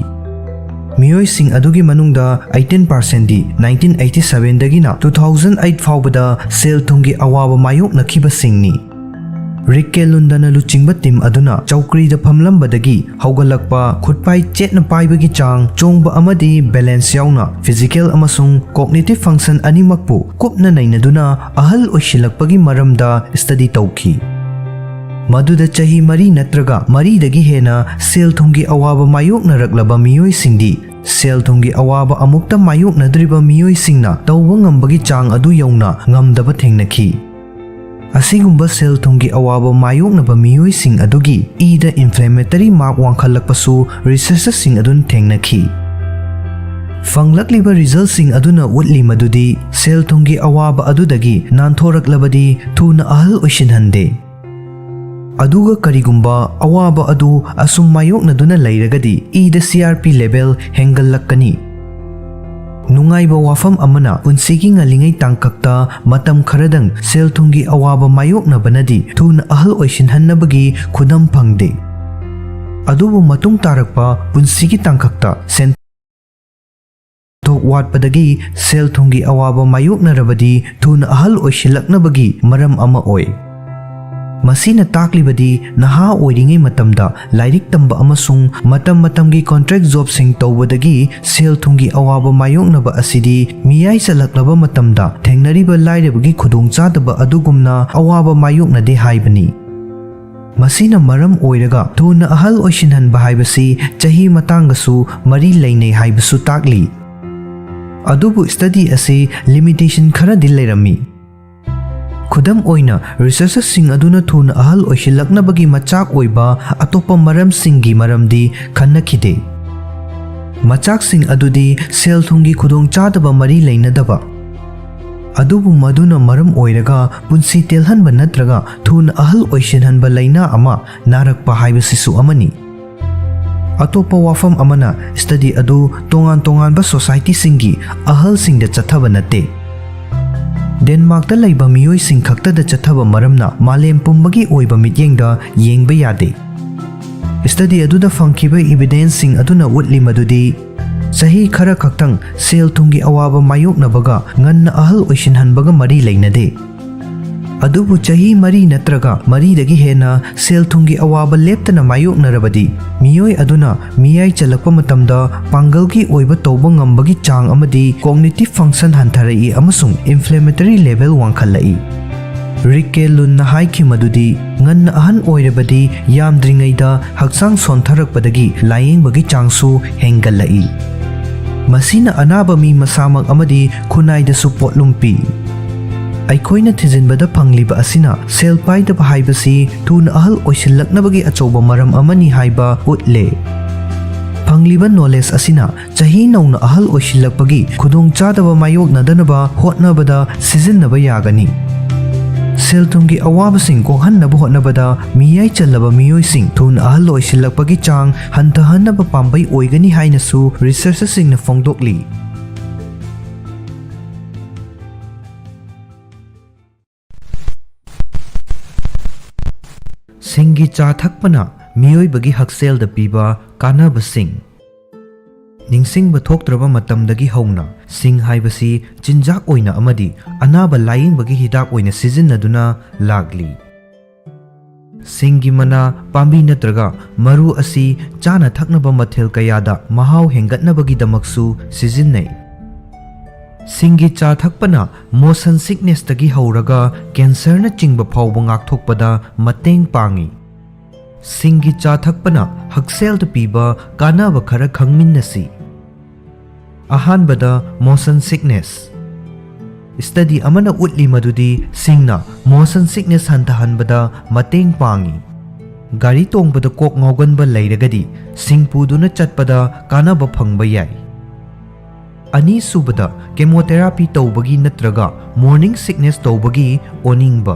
ꯃꯤꯑꯣꯏꯁꯤꯡ ꯑꯗꯨꯒꯤ ꯃꯅꯨꯡꯗ eighteen percentꯗꯤ nineteen eighty sevenꯗꯒꯤꯅ two thousand eight ꯐꯥꯎꯕꯗ ꯁꯦꯜ ꯊꯨꯝꯒꯤ ꯑꯋꯥꯕ ꯃꯥꯌꯣꯛꯅꯈꯤꯕꯁꯤꯡꯅꯤ꯫ ꯔꯤꯛ ꯀꯦ ꯂꯨꯟꯗꯅ ꯂꯨꯆꯤꯡꯕ team ꯑꯗꯨꯅ ꯆꯧꯀ꯭ꯔꯤꯗ ꯐꯝꯂꯝꯕꯗꯒꯤ ꯍꯧꯒꯠꯂꯛꯄ, ꯈꯨꯠꯄꯥꯏ ꯆꯦꯠꯅ ꯄꯥꯏꯕꯒꯤ ꯆꯥꯡ, ꯆꯣꯡꯕ ꯑꯃꯗꯤ balance ꯌꯥꯎꯅ physical ꯑꯃꯁꯨꯡ cognitive function ꯑꯅꯤꯃꯛꯄꯨ ꯀꯨꯞꯅ ꯅꯩꯅꯗꯨꯅ ꯑꯍꯜ ꯑꯣꯏꯁꯤꯜꯂꯛꯄꯒꯤ ꯃꯔꯝꯗ study ꯇꯧꯈꯤ꯫ ꯃꯗꯨꯗ ꯆꯍꯤ ꯃꯔꯤ ꯅꯠꯇ꯭ꯔꯒ ꯃꯔꯤꯗꯒꯤ ꯍꯦꯟꯅ ꯁꯦꯜ ꯊꯨꯝꯒꯤ ꯑꯋꯥꯕ ꯃꯥꯌꯣꯛꯅꯔꯛꯂꯕ ꯃꯤꯑꯣꯏꯁꯤꯡꯗꯤ ꯁꯦꯜ ꯊꯨꯝꯒꯤ ꯑꯋꯥꯕ ꯑꯃꯨꯛꯇ ꯃꯥꯌꯣꯛꯅꯗ꯭ꯔꯤꯕ ꯃꯤꯑꯣꯏꯁꯤꯡꯅ ꯇꯧꯕ ꯉꯝꯕꯒꯤ ꯆꯥꯡ ꯑꯗꯨ ꯌꯧꯅ ꯉꯝꯗꯕ ꯊꯦꯡꯅꯈꯤ꯫ ꯑꯁꯤꯒꯨꯝꯕ ꯁꯦꯜ ꯊꯨꯝꯒꯤ ꯑꯋꯥꯕ ꯃꯥꯌꯣꯛꯅꯕ ꯃꯤꯑꯣꯏꯁꯤꯡ ꯑꯗꯨꯒꯤ ꯏꯗ inflammatory mark ꯋꯥꯡꯈꯠꯂꯛꯄꯁꯨ researcherꯁꯤꯡ ꯑꯗꯨꯅ ꯊꯦꯡꯅꯈꯤ꯫ ꯐꯪꯂꯛꯂꯤꯕ resultꯁꯤꯡ ꯑꯗꯨꯅ ꯎꯠꯂꯤ ꯃꯗꯨꯗꯤ ꯁꯦꯜ ꯊꯨꯝꯒꯤ ꯑꯋꯥꯕ ꯑꯗꯨꯗꯒꯤ ꯅꯥꯟꯊꯣꯔꯛꯂꯕꯗꯤ ꯊꯨꯅ ꯑꯍꯜ ꯑꯣꯏꯁꯤꯟꯍꯟꯗꯦ꯫ ꯑꯗꯨꯒ ꯀꯔꯤꯒꯨꯝꯕ ꯑꯋꯥꯕ ꯑꯗꯨ ꯑꯁꯨꯝ ꯃꯥꯌꯣꯛꯅꯗꯨꯅ ꯂꯩꯔꯒꯗꯤ ꯏꯗ C R P level ꯍꯦꯟꯒꯠꯂꯛꯀꯅꯤ꯫ ꯅꯨꯡꯉꯥꯏꯕ ꯋꯥꯐꯝ ꯑꯃꯅ, ꯄꯨꯟꯁꯤꯒꯤ ꯉꯜꯂꯤꯉꯩ ꯇꯥꯡꯀꯛꯇ ꯃꯇꯝ ꯈꯔꯗꯪ ꯁꯦꯜ ꯊꯨꯝꯒꯤ ꯑꯋꯥꯕ ꯃꯥꯌꯣꯛꯅꯕꯅꯗꯤ ꯊꯨꯅ ꯑꯍꯜ ꯑꯣꯏꯁꯤꯟꯍꯟꯅꯕꯒꯤ ꯈꯨꯗꯝ ꯐꯪꯗꯦ꯫ ꯑꯗꯨꯕꯨ ꯃꯇꯨꯡ ꯇꯥꯔꯛꯄ ꯄꯨꯟꯁꯤꯒꯤ ꯇꯥꯡꯀꯛꯇ ꯁꯦꯟꯊꯣꯛ ꯋꯥꯠꯄꯗꯒꯤ ꯁꯦꯜ ꯊꯨꯝꯒꯤ ꯑꯋꯥꯕ ꯃꯥꯌꯣꯛꯅꯔꯕꯗꯤ ꯊꯨꯅ ꯑꯍꯜ ꯑꯣꯏꯁꯤꯜꯂꯛꯅꯕꯒꯤ ꯃꯔꯝ ꯑꯃ ꯑꯣꯏ꯫ ꯃꯁꯤꯅ ꯇꯥꯛꯂꯤꯕꯗꯤ ꯅꯍꯥ ꯑꯣꯏꯔꯤꯉꯩ ꯃꯇꯝꯗ ꯂꯥꯏꯔꯤꯛ ꯇꯝꯕ ꯑꯃꯁꯨꯡ ꯃꯇꯝ ꯃꯇꯝꯒꯤ ꯀꯣꯟꯇ꯭ꯔꯦꯛ ꯖꯣꯕꯁꯤꯡ ꯇꯧꯕꯗꯒꯤ ꯁꯦꯜ ꯊꯨꯝꯒꯤ ꯑꯋꯥꯕ ꯃꯥꯌꯣꯛꯅꯕ ꯑꯁꯤꯗꯤ ꯃꯤꯌꯥꯏ ꯆꯜꯂꯛꯂꯕ ꯃꯇꯝꯗ ꯊꯦꯡꯅꯔꯤꯕ ꯂꯥꯏꯔꯕꯒꯤ ꯈꯨꯗꯣꯡꯆꯥꯗꯕ ꯑꯗꯨꯒꯨꯝꯅ ꯑꯋꯥꯕ ꯃꯥꯌꯣꯛꯅꯗꯦ ꯍꯥꯏꯕꯅꯤ꯫ ꯃꯁꯤꯅ ꯃꯔꯝ ꯑꯣꯏꯔꯒ ꯊꯨꯅ ꯑꯍꯜ ꯑꯣꯏꯁꯤꯟꯍꯟꯕ ꯍꯥꯏꯕꯁꯤ ꯆꯍꯤ ꯃꯇꯥꯡꯒꯁꯨ ꯃꯔꯤ ꯂꯩꯅꯩ ꯍꯥꯏꯕꯁꯨ ꯇꯥꯛꯂꯤ꯫ ꯑꯗꯨꯕꯨ ꯁ꯭ꯇꯗꯤ ꯑꯁꯤ ꯂꯤꯃꯤꯇꯦꯁꯟ ꯈꯔꯗꯤ ꯂꯩꯔꯝꯃꯤ꯫ ꯈꯨꯗꯝ ꯑꯣꯏꯅ, ꯔꯤꯁꯔꯆꯔꯁꯤꯡ ꯑꯗꯨꯅ ꯊꯨꯅ ꯑꯍꯜ ꯑꯣꯏꯁꯤꯜꯂꯛꯅꯕꯒꯤ ꯃꯆꯥꯛ ꯑꯣꯏꯕ ꯑꯇꯣꯞꯄ ꯃꯔꯝꯁꯤꯡꯒꯤ ꯃꯔꯝꯗꯤ ꯈꯟꯅꯈꯤꯗꯦ꯫ ꯃꯆꯥꯛꯁꯤꯡ ꯑꯗꯨꯗꯤ ꯁꯦꯜ ꯊꯨꯝꯒꯤ ꯈꯨꯗꯣꯡꯆꯥꯗꯕ ꯃꯔꯤ ꯂꯩꯅꯗꯕ, ꯑꯗꯨꯕꯨ ꯃꯗꯨꯅ ꯃꯔꯝ ꯑꯣꯏꯔꯒ ꯄꯨꯟꯁꯤ ꯇꯦꯜꯍꯟꯕ ꯅꯠꯇ꯭ꯔꯒ ꯊꯨꯅ ꯑꯍꯜ ꯑꯣꯏꯁꯤꯟꯍꯟꯕ ꯂꯥꯏꯅꯥ ꯑꯃ ꯅꯥꯔꯛꯄ ꯍꯥꯏꯕꯁꯤꯁꯨ ꯑꯃꯅꯤ꯫ ꯑꯇꯣꯞꯄ ꯋꯥꯐꯝ ꯑꯃꯅ, ꯁ꯭ꯇꯗꯤ ꯑꯗꯨ ꯇꯣꯉꯥꯟ ꯇꯣꯉꯥꯟꯕ ꯁꯣꯁꯥꯏꯇꯤꯁꯤꯡꯒꯤ ꯑꯍꯜꯁꯤꯡꯗ ꯆꯠꯊꯕ ꯅꯠꯇꯦ꯫ ꯗꯦꯟꯃꯥꯔꯛꯇ ꯂꯩꯕ ꯃꯤꯑꯣꯏꯁꯤꯡ ꯈꯛꯇꯗ ꯆꯠꯊꯕ ꯃꯔꯝꯅ ꯃꯥꯂꯦꯝ ꯄꯨꯝꯕꯒꯤ ꯑꯣꯏꯕ ꯃꯤꯠꯌꯦꯡꯗ ꯌꯦꯡꯕ ꯌꯥꯗꯦ꯫ ꯁ꯭ꯇꯗꯤ ꯑꯗꯨꯗ ꯐꯪꯈꯤꯕ ꯏꯕꯤꯗꯦꯟꯁꯁꯤꯡ ꯑꯗꯨꯅ ꯎꯠꯂꯤ ꯃꯗꯨꯗꯤ ꯆꯍꯤ ꯈꯔ ꯈꯛꯇꯪ ꯁꯦꯜ ꯊꯨꯝꯒꯤ ꯑꯋꯥꯕ ꯃꯥꯌꯣꯛꯅꯕꯒ ꯉꯟꯅ ꯑꯍꯜ ꯑꯣꯏꯁꯤꯟꯍꯟꯕꯒ ꯃꯔꯤ ꯂꯩꯅꯗꯦ꯫ ꯑꯗꯨꯕꯨ ꯆꯍꯤ ꯃꯔꯤ ꯅꯠꯇ꯭ꯔꯒ ꯃꯔꯤꯗꯒꯤ ꯍꯦꯟꯅ ꯁꯦꯜ ꯊꯨꯝꯒꯤ ꯑꯋꯥꯕ ꯂꯦꯞꯇꯅ ꯃꯥꯌꯣꯛꯅꯔꯕꯗꯤ, ꯃꯤꯑꯣꯏ ꯑꯗꯨꯅ ꯃꯤꯌꯥꯏ ꯆꯜꯂꯛꯄ ꯃꯇꯝꯗ ꯄꯥꯡꯒꯜꯒꯤ ꯑꯣꯏꯕ ꯇꯧꯕ ꯉꯝꯕꯒꯤ ꯆꯥꯡ ꯑꯃꯗꯤ cognitive function ꯍꯟꯊꯔꯛꯏ ꯑꯃꯁꯨꯡ inflammatory level ꯋꯥꯡꯈꯠꯂꯛꯏ꯫ ꯔꯤꯛ ꯀꯦ ꯂꯨꯟꯅ ꯍꯥꯏꯈꯤ ꯃꯗꯨꯗꯤ ꯉꯟꯅ ꯑꯍꯟ ꯑꯣꯏꯔꯕꯗꯤ ꯌꯥꯝꯗ꯭ꯔꯤꯉꯩꯗ ꯍꯛꯆꯥꯡ ꯁꯣꯟꯊꯔꯛꯄꯗꯒꯤ ꯂꯥꯌꯦꯡꯕꯒꯤ ꯆꯥꯡꯁꯨ ꯍꯦꯟꯒꯠꯂꯛꯏ꯫ ꯃꯁꯤꯅ ꯑꯅꯥꯕ ꯃꯤ ꯃꯁꯥꯃꯛ ꯑꯃꯗꯤ ꯈꯨꯟꯅꯥꯏꯗꯁꯨ ꯄꯣꯠꯂꯨꯝ ꯄꯤ꯫ ꯑꯩꯈꯣꯏꯅ ꯊꯤꯖꯤꯟꯕꯗ ꯐꯪꯂꯤꯕ ꯑꯁꯤꯅ ꯁꯦꯜ ꯄꯥꯏꯗꯕ ꯍꯥꯏꯕꯁꯤ ꯊꯨꯅ ꯑꯍꯜ ꯑꯣꯏꯁꯤꯜꯂꯛꯅꯕꯒꯤ ꯑꯆꯧꯕ ꯃꯔꯝ ꯑꯃꯅꯤ ꯍꯥꯏꯕ ꯎꯠꯂꯦ꯫ ꯐꯪꯂꯤꯕ ꯅꯣꯂꯦꯖ ꯑꯁꯤꯅ ꯆꯍꯤ ꯅꯧꯅ ꯑꯍꯜ ꯑꯣꯏꯁꯤꯜꯂꯛꯄꯒꯤ ꯈꯨꯗꯣꯡꯆꯥꯗꯕ ꯃꯥꯌꯣꯛꯅꯗꯅꯕ ꯍꯣꯠꯅꯕꯗ ꯁꯤꯖꯤꯟꯅꯕ ꯌꯥꯒꯅꯤ꯫ ꯁꯦꯜ ꯊꯨꯝꯒꯤ ꯑꯋꯥꯕꯁꯤꯡ ꯀꯣꯛꯍꯟꯅꯕ ꯍꯣꯠꯅꯕꯗ ꯃꯤꯌꯥꯏ ꯆꯜꯂꯕ ꯃꯤꯑꯣꯏꯁꯤꯡ ꯊꯨꯅ ꯑꯍꯜ ꯑꯣꯏꯁꯤꯜꯂꯛꯄꯒꯤ ꯆꯥꯡ ꯍꯟꯊꯍꯟꯅꯕ ꯄꯥꯝꯕꯩ ꯑꯣꯏꯒꯅꯤ ꯍꯥꯏꯅꯁꯨ ꯔꯤꯁꯔꯆꯔꯁꯤꯡꯅ ꯐꯣꯡꯗꯣꯛꯂꯤ꯫ ꯁꯤꯡꯒꯤ ꯆꯥ ꯊꯛꯄꯅ ꯃꯤꯑꯣꯏꯕꯒꯤ ꯍꯛꯁꯦꯜꯗ ꯄꯤꯕ ꯀꯥꯟꯅꯕꯁꯤꯡ꯫ ꯅꯤꯡꯁꯤꯡꯕ ꯊꯣꯛꯇ꯭ꯔꯕ ꯃꯇꯝꯗꯒꯤ ꯍꯧꯅ ꯁꯤꯡ ꯍꯥꯏꯕꯁꯤ ꯆꯤꯟꯖꯥꯛ ꯑꯣꯏꯅ ꯑꯃꯗꯤ ꯑꯅꯥꯕ ꯂꯥꯌꯦꯡꯕꯒꯤ ꯍꯤꯗꯥꯛ ꯑꯣꯏꯅ ꯁꯤꯖꯤꯟꯅꯗꯨꯅ ꯂꯥꯛꯂꯤ꯫ ꯁꯤꯡꯒꯤ ꯃꯅꯥ, ꯄꯥꯝꯕꯤ ꯅꯠꯇ꯭ꯔꯒ ꯃꯔꯨ ꯑꯁꯤ ꯆꯥꯅ ꯊꯛꯅꯕ ꯃꯊꯦꯜ ꯀꯌꯥꯗ ꯃꯍꯥꯎ ꯍꯦꯟꯒꯠꯅꯕꯒꯤꯗꯃꯛꯁꯨ ꯁꯤꯖꯤꯟꯅꯩ꯫ ꯁꯤꯡꯒꯤ ꯆꯥ ꯊꯛꯄꯅ motion sicknessꯇꯒꯤ ꯍꯧꯔꯒ cancerꯅꯆꯤꯡꯕ ꯐꯥꯎꯕ ꯉꯥꯛꯊꯣꯛꯄꯗ ꯃꯇꯦꯡ ꯄꯥꯡꯏ꯫ ꯁꯤꯡꯒꯤ ꯆꯥ ꯊꯛꯄꯅ ꯍꯛꯁꯦꯜꯗ ꯄꯤꯕ ꯀꯥꯟꯅꯕ ꯈꯔ ꯈꯪꯃꯤꯟꯅꯁꯤ꯫ ꯑꯍꯥꯟꯕꯗ, motion sickness꯫ Study ꯑꯃꯅ ꯎꯠꯂꯤ ꯃꯗꯨꯗꯤ ꯁꯤꯡꯅ motion sickness ꯍꯟꯊꯍꯟꯕꯗ ꯃꯇꯦꯡ ꯄꯥꯡꯏ꯫ ꯒꯥꯔꯤ ꯇꯣꯡꯕꯗ ꯀꯣꯛ ꯉꯥꯎꯒꯟꯕ ꯂꯩꯔꯒꯗꯤ ꯁꯤꯡ ꯄꯨꯗꯨꯅ ꯆꯠꯄꯗ ꯀꯥꯟꯅꯕ ꯐꯪꯕ ꯌꯥꯏ꯫ ꯑꯅꯤꯁꯨꯕꯗ, chemotherapy ꯇꯧꯕꯒꯤ ꯅꯠꯇ꯭ꯔꯒ morning sickness ꯇꯧꯕꯒꯤ ꯑꯣꯅꯤꯡꯕ꯫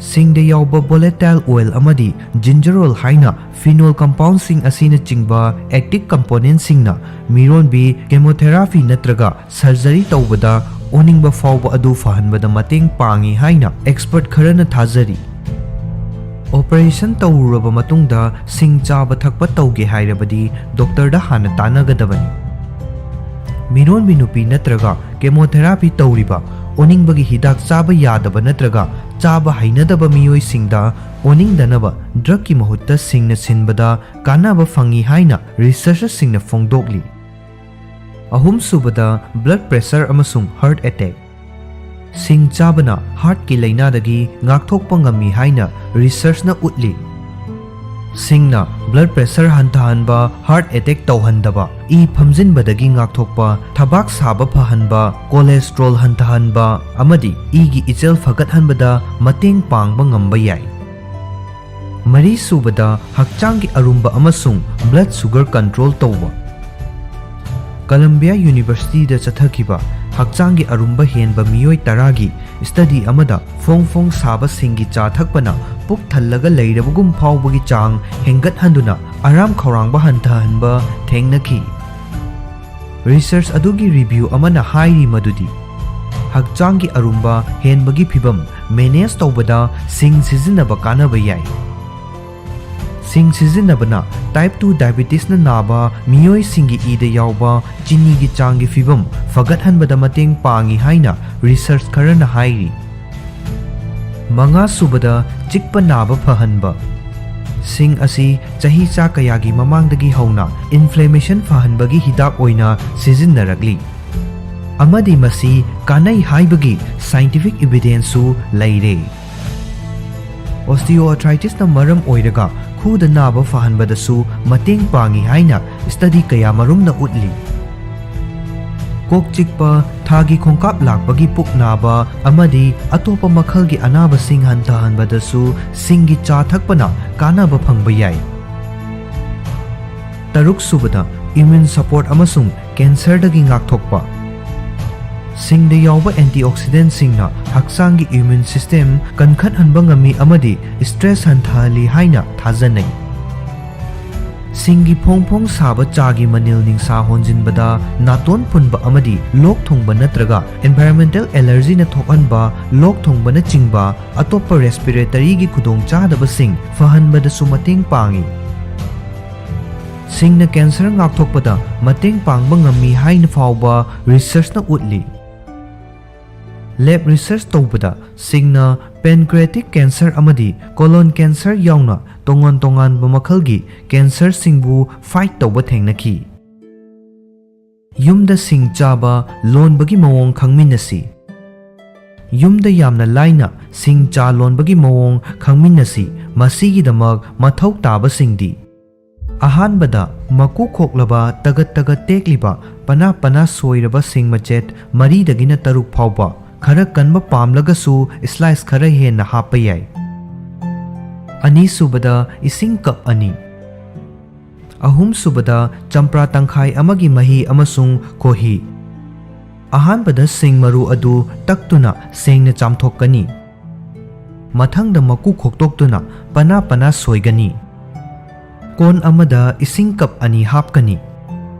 ꯁꯤꯡꯗ ꯌꯥꯎꯕ volatile oil ꯑꯃꯗꯤ ginger oil ꯍꯥꯏꯅ phenol compoundꯁꯤꯡ ꯑꯁꯤꯅꯆꯤꯡꯕ active componentꯁꯤꯡꯅ ꯃꯤꯔꯣꯟꯕꯤ chemotherapy ꯅꯠꯇ꯭ꯔꯒ surgery ꯇꯧꯕꯗ ꯑꯣꯅꯤꯡꯕ ꯐꯥꯎꯕ ꯑꯗꯨ ꯐꯍꯟꯕꯗ ꯃꯇꯦꯡ ꯄꯥꯡꯏ ꯍꯥꯏꯅ expert ꯈꯔꯅ ꯊꯥꯖꯔꯤ꯫ Operation ꯇꯧꯔꯨꯔꯕ ꯃꯇꯨꯡꯗ ꯁꯤꯡ ꯆꯥꯕ ꯊꯛꯄ ꯇꯧꯒꯦ ꯍꯥꯏꯔꯕꯗꯤ doctorꯗ ꯍꯥꯟꯅ ꯇꯥꯟꯅꯒꯗꯕꯅꯤ꯫ ꯃꯤꯔꯣꯟꯕꯤ ꯅꯨꯄꯤ ꯅꯠꯇ꯭ꯔꯒ chemotherapy ꯇꯧꯔꯤꯕ, ꯑꯣꯅꯤꯡꯕꯒꯤ ꯍꯤꯗꯥꯛ ꯆꯥꯕ ꯌꯥꯗꯕ ꯅꯠꯇ꯭ꯔꯒ ꯆꯥꯕ ꯍꯩꯅꯗꯕ ꯃꯤꯑꯣꯏꯁꯤꯡꯗ ꯑꯣꯅꯤꯡꯗꯅꯕ drugꯀꯤ ꯃꯍꯨꯠꯇ ꯁꯤꯡꯅ ꯁꯤꯟꯕꯗ ꯀꯥꯟꯅꯕ ꯐꯪꯏ ꯍꯥꯏꯅ researcherꯁꯤꯡꯅ ꯐꯣꯡꯗꯣꯛꯂꯤ꯫ ꯑꯍꯨꯝꯁꯨꯕꯗ, blood pressure ꯑꯃꯁꯨꯡ heart attack꯫ ꯁꯤꯡ ꯆꯥꯕꯅ heartꯀꯤ ꯂꯥꯏꯅꯥꯗꯒꯤ ꯉꯥꯛꯊꯣꯛꯄ ꯉꯝꯃꯤ ꯍꯥꯏꯅ researchꯅ ꯎꯠꯂꯤ꯫ ꯁꯤꯡꯅ blood pressure ꯍꯟꯊꯍꯟꯕ, heart attack ꯇꯧꯍꯟꯗꯕ, ꯏ ꯐꯝꯖꯤꯟꯕꯗꯒꯤ ꯉꯥꯛꯊꯣꯛꯄ, ꯊꯕꯥꯛ ꯁꯥꯕ ꯐꯍꯟꯕ, cholesterol ꯍꯟꯊꯍꯟꯕ ꯑꯃꯗꯤ ꯏꯒꯤ ꯏꯆꯦꯜ ꯐꯒꯠꯍꯟꯕꯗ ꯃꯇꯦꯡ ꯄꯥꯡꯕ ꯉꯝꯕ ꯌꯥꯏ꯫ ꯃꯔꯤꯁꯨꯕꯗ, ꯍꯛꯆꯥꯡꯒꯤ ꯑꯔꯨꯝꯕ ꯑꯃꯁꯨꯡ blood sugar control ꯇꯧꯕ꯫ Columbia Universityꯗ ꯆꯠꯊꯈꯤꯕ ꯍꯛꯆꯥꯡꯒꯤ ꯑꯔꯨꯝꯕ ꯍꯦꯟꯕ ꯃꯤꯑꯣꯏ ꯇꯔꯥꯒꯤ study ꯑꯃꯗ ꯐꯣꯡ ꯐꯣꯡ ꯁꯥꯕ ꯁꯤꯡꯒꯤ ꯆꯥ ꯊꯛꯄꯅ ꯄꯨꯛ ꯊꯜꯂꯒ ꯂꯩꯔꯕꯒꯨꯝ ꯐꯥꯎꯕꯒꯤ ꯆꯥꯡ ꯍꯦꯟꯒꯠꯍꯟꯗꯨꯅ ꯑꯔꯥꯝ ꯈꯧꯔꯥꯡꯕ ꯍꯟꯊꯍꯟꯕ ꯊꯦꯡꯅꯈꯤ꯫ Research ꯑꯗꯨꯒꯤ review ꯑꯃꯅ ꯍꯥꯏꯔꯤ ꯃꯗꯨꯗꯤ ꯍꯛꯆꯥꯡꯒꯤ ꯑꯔꯨꯝꯕ ꯍꯦꯟꯕꯒꯤ ꯐꯤꯚꯝ ꯃꯦꯅꯦꯖ ꯇꯧꯕꯗ ꯁꯤꯡ ꯁꯤꯖꯤꯟꯅꯕ ꯀꯥꯟꯅꯕ ꯌꯥꯏ꯫ ꯁꯤꯡ ꯁꯤꯖꯤꯟꯅꯕꯅ type two diabetesꯅ ꯅꯥꯕ ꯃꯤꯑꯣꯏꯁꯤꯡꯒꯤ ꯏꯗ ꯌꯥꯎꯕ ꯆꯤꯅꯤꯒꯤ ꯆꯥꯡꯒꯤ ꯐꯤꯕꯝ ꯐꯒꯠꯍꯟꯕꯗ ꯃꯇꯦꯡ ꯄꯥꯡꯏ ꯍꯥꯏꯅ ꯔꯤꯁꯔꯆ ꯈꯔꯅ ꯍꯥꯏꯔꯤ꯫ ꯃꯉꯥꯁꯨꯕꯗ, ꯆꯤꯛꯄ ꯅꯥꯕ ꯐꯍꯟꯕ꯫ ꯁꯤꯡ ꯑꯁꯤ ꯆꯍꯤꯆꯥ ꯀꯌꯥꯒꯤ ꯃꯃꯥꯡꯗꯒꯤ ꯍꯧꯅ ꯏꯟꯐ꯭ꯂꯦꯃꯦꯁꯟ ꯐꯍꯟꯕꯒꯤ ꯍꯤꯗꯥꯛ ꯑꯣꯏꯅ ꯁꯤꯖꯤꯟꯅꯔꯛꯂꯤ, ꯑꯃꯗꯤ ꯃꯁꯤ ꯀꯥꯟꯅꯩ ꯍꯥꯏꯕꯒꯤ ꯁꯥꯏꯟꯇꯤꯐꯤꯛ ꯏꯚꯤꯗꯦꯟꯁꯁꯨ ꯂꯩꯔꯦ꯫ ꯑꯣꯁꯇꯤꯑꯣꯑꯥꯔꯊ꯭ꯔꯥꯏꯇꯤꯁꯅ ꯃꯔꯝ ꯑꯣꯏꯔꯒ ꯈꯨꯗ ꯅꯥꯕ ꯐꯍꯟꯕꯗꯁꯨ ꯃꯇꯦꯡ ꯄꯥꯡꯏ ꯍꯥꯏꯅ ꯁ꯭ꯇꯗꯤ ꯀꯌꯥꯃꯔꯨꯝꯅ ꯎꯠꯂꯤ꯫ ꯀꯣꯛ ꯆꯤꯛꯄ, ꯊꯥꯒꯤ ꯈꯣꯡꯀꯥꯞ ꯂꯥꯛꯄꯒꯤ ꯄꯨꯛ ꯅꯥꯕ ꯑꯃꯗꯤ ꯑꯇꯣꯞꯄ ꯃꯈꯜꯒꯤ ꯑꯅꯥꯕꯁꯤꯡ ꯍꯟꯊꯍꯟꯕꯗꯁꯨ ꯁꯤꯡꯒꯤ ꯆꯥ ꯊꯛꯄꯅ ꯀꯥꯟꯅꯕ ꯐꯪꯕ ꯌꯥꯏ꯫ ꯇꯔꯨꯛꯁꯨꯕꯗ, ꯏꯝꯃ꯭ꯌꯨꯟ ꯁꯄꯣꯔꯠ ꯑꯃꯁꯨꯡ ꯀꯦꯟꯁꯔꯗꯒꯤ ꯉꯥꯛꯊꯣꯛꯄ꯫ ꯁꯤꯡꯗ ꯌꯥꯎꯕ ꯑꯦꯟꯇꯤꯑꯣꯛꯁꯤꯗꯦꯟꯠꯁꯤꯡꯅ ꯍꯛꯆꯥꯡꯒꯤ ꯏꯝꯃ꯭ꯌꯨꯟ ꯁꯤꯁꯇꯦꯝ ꯀꯟꯈꯠꯍꯟꯕ ꯉꯝꯃꯤ ꯑꯃꯗꯤ ꯁ꯭ꯇ꯭ꯔꯦꯁ ꯍꯟꯊꯍꯜꯂꯤ ꯍꯥꯏꯅ ꯊꯥꯖꯅꯩ꯫ ꯁꯤꯡꯒꯤ ꯐꯣꯡ ꯐꯣꯡ ꯁꯥꯕ ꯆꯥꯒꯤ ꯃꯅꯤꯜ ꯅꯤꯡꯁꯥ ꯍꯣꯟꯖꯤꯟꯕꯗ ꯅꯥꯇꯣꯟ ꯐꯨꯟꯕ ꯑꯃꯗꯤ ꯂꯣꯛ ꯊꯨꯡꯕ ꯅꯠꯇ꯭ꯔꯒ ꯑꯦꯟꯚꯥꯏꯔꯟꯃꯦꯟꯇꯦꯜ ꯑꯦꯂꯔꯖꯤꯅ ꯊꯣꯛꯍꯟꯕ ꯂꯣꯛ ꯊꯨꯡꯕꯅꯆꯤꯡꯕ ꯑꯇꯣꯞꯄ ꯔꯦꯁꯄꯤꯔꯦꯇꯔꯤꯒꯤ ꯈꯨꯗꯣꯡꯆꯥꯗꯕꯁꯤꯡ ꯐꯍꯟꯕꯗꯁꯨ ꯃꯇꯦꯡ ꯄꯥꯡꯏ꯫ ꯁꯤꯡꯅ ꯀꯦꯟꯁꯔ ꯉꯥꯛꯊꯣꯛꯄꯗ ꯃꯇꯦꯡ ꯄꯥꯡꯕ ꯉꯝꯃꯤ ꯍꯥꯏꯅ ꯐꯥꯎꯕ ꯔꯤꯁꯔꯆꯅ ꯎꯠꯂꯤ꯫ ꯂꯦꯕ ꯔꯤꯁꯔꯆ ꯇꯧꯕꯗ ꯁꯤꯡꯅ ꯄꯦꯟꯀ꯭ꯔꯤꯌꯦꯇꯤꯛ ꯀꯦꯟꯁꯔ ꯑꯃꯗꯤ ꯀꯣꯂꯣꯟ ꯀꯦꯟꯁꯔ ꯌꯥꯎꯅ ꯇꯣꯉꯥꯟ ꯇꯣꯉꯥꯟꯕ ꯃꯈꯜꯒꯤ ꯀꯦꯟꯁꯔꯁꯤꯡꯕꯨ ꯐꯥꯏꯠ ꯇꯧꯕ ꯊꯦꯡꯅꯈꯤ꯫ ꯌꯨꯝꯗ ꯁꯤꯡ ꯆꯥꯕ ꯂꯣꯟꯕꯒꯤ ꯃꯑꯣꯡ ꯈꯪꯃꯤꯟꯅꯁꯤ꯫ ꯌꯨꯝꯗ ꯌꯥꯝꯅ ꯂꯥꯏꯅ ꯁꯤꯡ ꯆꯥ ꯂꯣꯟꯕꯒꯤ ꯃꯑꯣꯡ ꯈꯪꯃꯤꯟꯅꯁꯤ꯫ ꯃꯁꯤꯒꯤꯗꯃꯛ ꯃꯊꯧ ꯇꯥꯕꯁꯤꯡꯗꯤ: ꯑꯍꯥꯟꯕꯗ, ꯃꯀꯨ ꯈꯣꯛꯂꯕ, ꯇꯒꯠ ꯇꯒꯠ ꯇꯦꯛꯂꯤꯕ, ꯄꯅꯥ ꯄꯅꯥ ꯁꯣꯏꯔꯕ ꯁꯤꯡ ꯃꯆꯦꯠ ꯃꯔꯤꯗꯒꯤꯅ ꯇꯔꯨꯛ ꯐꯥꯎꯕ, ꯈꯔ ꯀꯟꯕ ꯄꯥꯝꯂꯒꯁꯨ ꯁ꯭ꯂꯥꯏꯁ ꯈꯔ ꯍꯦꯟꯅ ꯍꯥꯞꯄ ꯌꯥꯏ꯫ ꯑꯅꯤꯁꯨꯕꯗ, ꯏꯁꯤꯡ ꯀꯞ ꯑꯅꯤ꯫ ꯑꯍꯨꯝꯁꯨꯕꯗ, ꯆꯝꯄ꯭ꯔꯥ ꯇꯪꯈꯥꯏ ꯑꯃꯒꯤ ꯃꯍꯤ ꯑꯃꯁꯨꯡ ꯈꯣꯍꯤ꯫ ꯑꯍꯥꯟꯕꯗ ꯁꯤꯡ ꯃꯔꯨ ꯑꯗꯨ ꯇꯛꯇꯨꯅ ꯁꯦꯡꯅ ꯆꯥꯝꯊꯣꯛꯀꯅꯤ꯫ ꯃꯊꯪꯗ ꯃꯀꯨ ꯈꯣꯛꯇꯣꯛꯇꯨꯅ ꯄꯅꯥ ꯄꯅꯥ ꯁꯣꯏꯒꯅꯤ꯫ ꯀꯣꯟ ꯑꯃꯗ ꯏꯁꯤꯡ ꯀꯞ ꯑꯅꯤ ꯍꯥꯞꯀꯅꯤ꯫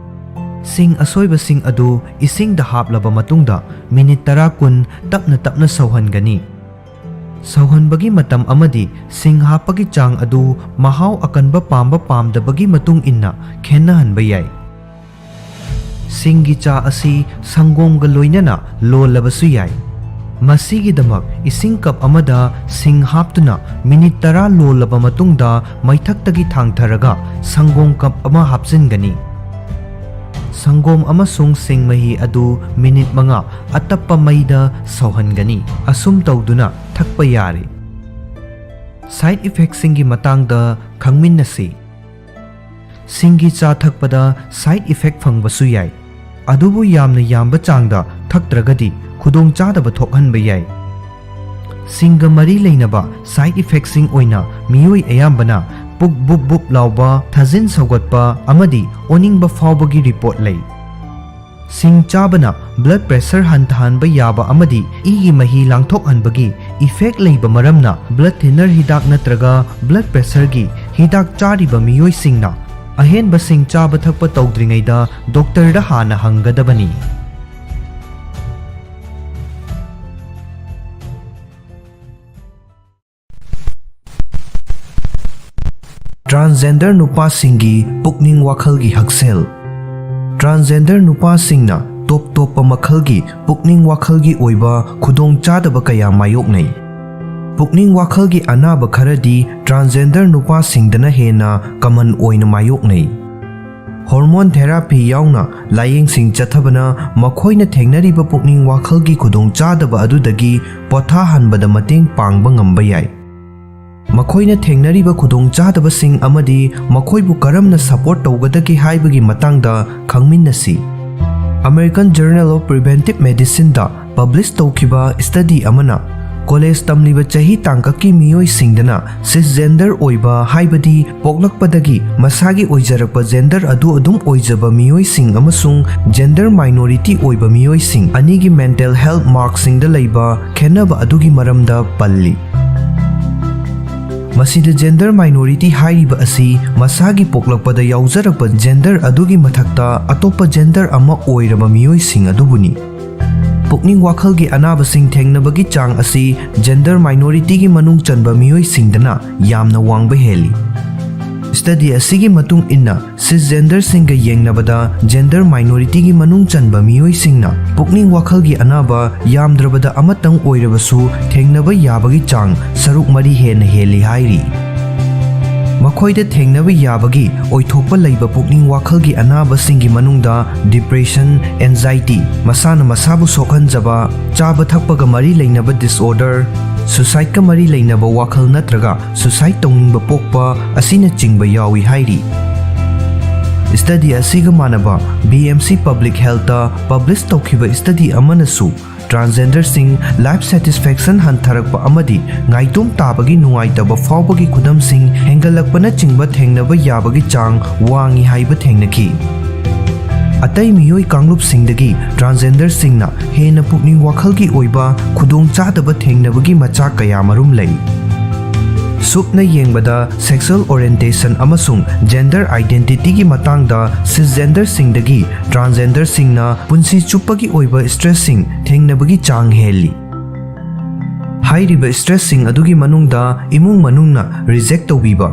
ꯁꯤꯡ ꯑꯁꯣꯏꯕꯁꯤꯡ ꯑꯗꯨ ꯏꯁꯤꯡꯗ ꯍꯥꯞꯂꯕ ꯃꯇꯨꯡꯗ ꯃꯤꯅꯤꯠ ꯇꯔꯥ ꯀꯨꯟ ꯇꯞꯅ ꯇꯞꯅ ꯁꯧꯍꯟꯒꯅꯤ꯫ ꯁꯧꯍꯟꯕꯒꯤ ꯃꯇꯝ ꯑꯃꯗꯤ ꯁꯤꯡ ꯍꯥꯞꯄꯒꯤ ꯆꯥꯡ ꯑꯗꯨ ꯃꯍꯥꯎ ꯑꯀꯟꯕ ꯄꯥꯝꯕ ꯄꯥꯝꯗꯕꯒꯤ ꯃꯇꯨꯡ ꯏꯟꯅ ꯈꯦꯠꯅꯍꯟꯕ ꯌꯥꯏ꯫ ꯁꯤꯡꯒꯤ ꯆꯥ ꯑꯁꯤ ꯁꯪꯒꯣꯝꯒ ꯂꯣꯏꯅꯅ ꯂꯣꯜꯂꯕꯁꯨ ꯌꯥꯏ꯫ ꯃꯁꯤꯒꯤꯗꯃꯛ ꯏꯁꯤꯡ ꯀꯞ ꯑꯃꯗ ꯁꯤꯡ ꯍꯥꯞꯇꯨꯅ ꯃꯤꯅꯤꯠ ꯇꯔꯥ ꯂꯣꯜꯂꯕ ꯃꯇꯨꯡꯗ ꯃꯩꯊꯛꯇꯒꯤ ꯊꯥꯡꯊꯔꯒ ꯁꯪꯒꯣꯝ ꯀꯞ ꯑꯃ ꯍꯥꯞꯆꯤꯟꯒꯅꯤ꯫ ꯁꯪꯒꯣꯝ ꯑꯃꯁꯨꯡ ꯁꯤꯡ ꯃꯍꯤ ꯑꯗꯨ ꯃꯤꯅꯤꯠ ꯃꯉꯥ ꯑꯇꯞꯄ ꯃꯩꯗ ꯁꯧꯍꯟꯒꯅꯤ꯫ ꯑꯁꯨꯝ ꯇꯧꯗꯨꯅ ꯊꯛꯄ ꯌꯥꯔꯦ꯫ ꯁꯥꯏꯗ ꯏꯐꯦꯛꯁꯤꯡꯒꯤ ꯃꯇꯥꯡꯗ ꯈꯪꯃꯤꯟꯅꯁꯤ꯫ ꯁꯤꯡꯒꯤ ꯆꯥ ꯊꯛꯄꯗ ꯁꯥꯏꯗ ꯏꯐꯦꯛ ꯐꯪꯕꯁꯨ ꯌꯥꯏ, ꯑꯗꯨꯕꯨ ꯌꯥꯝꯅ ꯌꯥꯝꯕ ꯆꯥꯡꯗ ꯊꯛꯇ꯭ꯔꯒꯗꯤ ꯈꯨꯗꯣꯡꯆꯥꯗꯕ ꯊꯣꯛꯍꯟꯕ ꯌꯥꯏ꯫ ꯁꯤꯡꯒ ꯃꯔꯤ ꯂꯩꯅꯕ ꯁꯥꯏꯗ ꯏꯐꯦꯛꯁꯤꯡ ꯑꯣꯏꯅ ꯃꯤꯑꯣꯏ ꯑꯌꯥꯝꯕꯅ ꯄꯨꯛ ꯕꯨꯞ ꯕꯨꯞ ꯂꯥꯎꯕ, ꯊꯥꯖꯤꯟ ꯁꯧꯒꯠꯄ ꯑꯃꯗꯤ ꯑꯣꯅꯤꯡꯕ ꯐꯥꯎꯕꯒꯤ ꯔꯤꯄꯣꯔꯠ ꯂꯩ꯫ ꯁꯤꯡ ꯆꯥꯕꯅ ꯕ꯭ꯂꯗ ꯄ꯭ꯔꯦꯁꯔ ꯍꯟꯊꯍꯟꯕ ꯌꯥꯕ ꯑꯃꯗꯤ ꯏꯒꯤ ꯃꯍꯤ ꯂꯥꯡꯊꯣꯛꯍꯟꯕꯒꯤ ꯏꯐꯦꯛ ꯂꯩꯕ ꯃꯔꯝꯅ ꯕ꯭ꯂꯗ ꯊꯤꯟꯅꯔ ꯍꯤꯗꯥꯛ ꯅꯠꯇ꯭ꯔꯒ ꯕ꯭ꯂꯗ ꯄ꯭ꯔꯦꯁꯔꯒꯤ ꯍꯤꯗꯥꯛ ꯆꯥꯔꯤꯕ ꯃꯤꯑꯣꯏꯁꯤꯡꯅ ꯑꯍꯦꯟꯕ ꯁꯤꯡ ꯆꯥꯕ ꯊꯛꯄ ꯇꯧꯗ꯭ꯔꯤꯉꯩꯗ ꯗꯣꯛꯇꯔꯗ ꯍꯥꯟꯅ ꯍꯪꯒꯗꯕꯅꯤ꯫ ꯇ꯭ꯔꯥꯟꯁꯖꯦꯟꯗꯔ ꯅꯨꯄꯥꯁꯤꯡꯒꯤ ꯄꯨꯛꯅꯤꯡ ꯋꯥꯈꯜꯒꯤ ꯍꯛꯁꯦꯜ꯫ ꯇ꯭ꯔꯥꯟꯁꯖꯦꯟꯗꯔ ꯅꯨꯄꯥꯁꯤꯡꯅ ꯇꯣꯞ ꯇꯣꯞꯄ ꯃꯈꯜꯒꯤ ꯄꯨꯛꯅꯤꯡ ꯋꯥꯈꯜꯒꯤ ꯑꯣꯏꯕ ꯈꯨꯗꯣꯡꯆꯥꯗꯕ ꯀꯌꯥ ꯃꯥꯌꯣꯛꯅꯩ꯫ ꯄꯨꯛꯅꯤꯡ ꯋꯥꯈꯜꯒꯤ ꯑꯅꯥꯕ ꯈꯔꯗꯤ ꯇ꯭ꯔꯥꯟꯁꯖꯦꯟꯗꯔ ꯅꯨꯄꯥꯁꯤꯡꯗꯅ ꯍꯦꯟꯅ ꯀꯃꯟ ꯑꯣꯏꯅ ꯃꯥꯌꯣꯛꯅꯩ꯫ ꯍꯣꯔꯃꯣꯟ ꯊꯦꯔꯥꯄꯤ ꯌꯥꯎꯅ ꯂꯥꯌꯦꯡꯁꯤꯡ ꯆꯠꯊꯕꯅ ꯃꯈꯣꯏꯅ ꯊꯦꯡꯅꯔꯤꯕ ꯄꯨꯛꯅꯤꯡ ꯋꯥꯈꯜꯒꯤ ꯈꯨꯗꯣꯡꯆꯥꯗꯕ ꯑꯗꯨꯗꯒꯤ ꯄꯣꯊꯥꯍꯟꯕꯗ ꯃꯇꯦꯡ ꯄꯥꯡꯕ ꯉꯝꯕ ꯌꯥꯏ꯫ ꯃꯈꯣꯏꯅ ꯊꯦꯡꯅꯔꯤꯕ ꯈꯨꯗꯣꯡꯆꯥꯗꯕꯁꯤꯡ ꯑꯃꯗꯤ ꯃꯈꯣꯏꯕꯨ ꯀꯔꯝꯅ ꯁꯄꯣꯔꯠ ꯇꯧꯒꯗꯒꯦ ꯍꯥꯏꯕꯒꯤ ꯃꯇꯥꯡꯗ ꯈꯪꯃꯤꯟꯅꯁꯤ꯫ American Journal of Preventive Medicineꯗ ꯄꯕ꯭ꯂꯤꯁ ꯇꯧꯈꯤꯕ ꯁ꯭ꯇꯗꯤ ꯑꯃꯅ ꯀꯣꯂꯦꯖ ꯇꯝꯂꯤꯕ ꯆꯍꯤ ꯇꯥꯡꯀꯛꯀꯤ ꯃꯤꯑꯣꯏꯁꯤꯡꯗꯅ ꯁꯤꯁꯖꯦꯟꯗꯔ ꯑꯣꯏꯕ, ꯍꯥꯏꯕꯗꯤ ꯄꯣꯛꯂꯛꯄꯗꯒꯤ ꯃꯁꯥꯒꯤ ꯑꯣꯏꯖꯔꯛꯄ ꯖꯦꯟꯗꯔ ꯑꯗꯨ ꯑꯗꯨꯝ ꯑꯣꯏꯖꯕ ꯃꯤꯑꯣꯏꯁꯤꯡ ꯑꯃꯁꯨꯡ ꯖꯦꯟꯗꯔ ꯃꯥꯏꯅꯣꯔꯤꯇꯤ ꯑꯣꯏꯕ ꯃꯤꯑꯣꯏꯁꯤꯡ ꯑꯅꯤꯒꯤ ꯃꯦꯟꯇꯦꯜ ꯍꯦꯜꯊ ꯃꯥꯔꯛꯁꯤꯡꯗ ꯂꯩꯕ ꯈꯦꯠꯅꯕ ꯑꯗꯨꯒꯤ ꯃꯔꯝꯗ ꯄꯜꯂꯤ꯫ ꯃꯁꯤꯗ ꯖꯦꯟꯗꯔ ꯃꯥꯏꯅꯣꯔꯤꯇꯤ ꯍꯥꯏꯔꯤꯕ ꯑꯁꯤ ꯃꯁꯥꯒꯤ ꯄꯣꯛꯂꯛꯄꯗ ꯌꯥꯎꯖꯔꯛꯄ ꯖꯦꯟꯗꯔ ꯑꯗꯨꯒꯤ ꯃꯊꯛꯇ ꯑꯇꯣꯞꯄ ꯖꯦꯟꯗꯔ ꯑꯃ ꯑꯣꯏꯔꯕ ꯃꯤꯑꯣꯏꯁꯤꯡ ꯑꯗꯨꯕꯨꯅꯤ꯫ ꯄꯨꯛꯅꯤꯡ ꯋꯥꯈꯜꯒꯤ ꯑꯅꯥꯕꯁꯤꯡ ꯊꯦꯡꯅꯕꯒꯤ ꯆꯥꯡ ꯑꯁꯤ gender minorityꯒꯤ ꯃꯅꯨꯡ ꯆꯟꯕ ꯃꯤꯑꯣꯏꯁꯤꯡꯗꯅ ꯌꯥꯝꯅ ꯋꯥꯡꯕ ꯍꯦꯜꯂꯤ꯫ Study ꯑꯁꯤꯒꯤ ꯃꯇꯨꯡ ꯏꯟꯅ, cisgenderꯁꯤꯡꯒ ꯌꯦꯡꯅꯕꯗ gender minorityꯒꯤ ꯃꯅꯨꯡ ꯆꯟꯕ ꯃꯤꯑꯣꯏꯁꯤꯡꯅ ꯄꯨꯛꯅꯤꯡ ꯋꯥꯈꯜꯒꯤ ꯑꯅꯥꯕ ꯌꯥꯝꯗ꯭ꯔꯕꯗ ꯑꯃꯇꯪ ꯑꯣꯏꯔꯕꯁꯨ ꯊꯦꯡꯅꯕ ꯌꯥꯕꯒꯤ ꯆꯥꯡ ꯁꯔꯨꯛ ꯃꯔꯤ ꯍꯦꯟꯅ ꯍꯦꯜꯂꯤ ꯍꯥꯏꯔꯤ꯫ ꯃꯈꯣꯏꯗ ꯊꯦꯡꯅꯕ ꯌꯥꯕꯒꯤ ꯑꯣꯏꯊꯣꯛꯄ ꯂꯩꯕ ꯄꯨꯛꯅꯤꯡ ꯋꯥꯈꯜꯒꯤ ꯑꯅꯥꯕꯁꯤꯡꯒꯤ ꯃꯅꯨꯡꯗ depression, anxiety, ꯃꯁꯥꯅ ꯃꯁꯥꯕꯨ ꯁꯣꯛꯍꯟꯖꯕ, ꯆꯥꯕ ꯊꯛꯄꯒ ꯃꯔꯤ ꯂꯩꯅꯕ disorder, suicideꯀ ꯃꯔꯤ ꯂꯩꯅꯕ ꯋꯥꯈꯜ ꯅꯠꯇ꯭ꯔꯒ suicide ꯇꯧꯅꯤꯡꯕ ꯄꯣꯛꯄ ꯑꯁꯤꯅꯆꯤꯡꯕ ꯌꯥꯎꯏ ꯍꯥꯏꯔꯤ꯫ Study ꯑꯁꯤꯒ ꯃꯥꯟꯅꯕ BMC Public Healthꯇ publish ꯇꯧꯈꯤꯕ study ꯑꯃꯅꯁꯨ transgenderꯁꯤꯡ life satisfaction ꯍꯟꯊꯔꯛꯄ ꯑꯃꯗꯤ ꯉꯥꯏꯇꯣꯝ ꯇꯥꯕꯒꯤ ꯅꯨꯡꯉꯥꯏꯇꯕ ꯐꯥꯎꯕꯒꯤ ꯈꯨꯗꯝꯁꯤꯡ ꯍꯦꯟꯒꯠꯂꯛꯄꯅꯆꯤꯡꯕ ꯊꯦꯡꯅꯕ ꯌꯥꯕꯒꯤ ꯆꯥꯡ ꯋꯥꯡꯏ ꯍꯥꯏꯕ ꯊꯦꯡꯅꯈꯤ꯫ ꯑꯇꯩ ꯃꯤꯑꯣꯏ ꯀꯥꯡꯂꯨꯞꯁꯤꯡꯗꯒꯤ transgenderꯁꯤꯡꯅ ꯍꯦꯟꯅ ꯄꯨꯛꯅꯤꯡ ꯋꯥꯈꯜꯒꯤ ꯑꯣꯏꯕ ꯈꯨꯗꯣꯡꯆꯥꯗꯕ ꯊꯦꯡꯅꯕꯒꯤ ꯃꯆꯥꯛ ꯀꯌꯥꯃꯔꯨꯝ ꯂꯩ꯫ ꯁꯨꯞꯅ ꯌꯦꯡꯕꯗ, sexual orientation ꯑꯃꯁꯨꯡ gender identityꯒꯤ ꯃꯇꯥꯡꯗ cisgenderꯁꯤꯡꯗꯒꯤ transgenderꯁꯤꯡꯅ ꯄꯨꯟꯁꯤ ꯆꯨꯞꯄꯒꯤ ꯑꯣꯏꯕ stressꯁꯤꯡ ꯊꯦꯡꯅꯕꯒꯤ ꯆꯥꯡ ꯍꯦꯜꯂꯤ꯫ ꯍꯥꯏꯔꯤꯕ stressꯁꯤꯡ ꯑꯗꯨꯒꯤ ꯃꯅꯨꯡꯗ ꯏꯃꯨꯡ ꯃꯅꯨꯡꯅ reject ꯇꯧꯕꯤꯕ,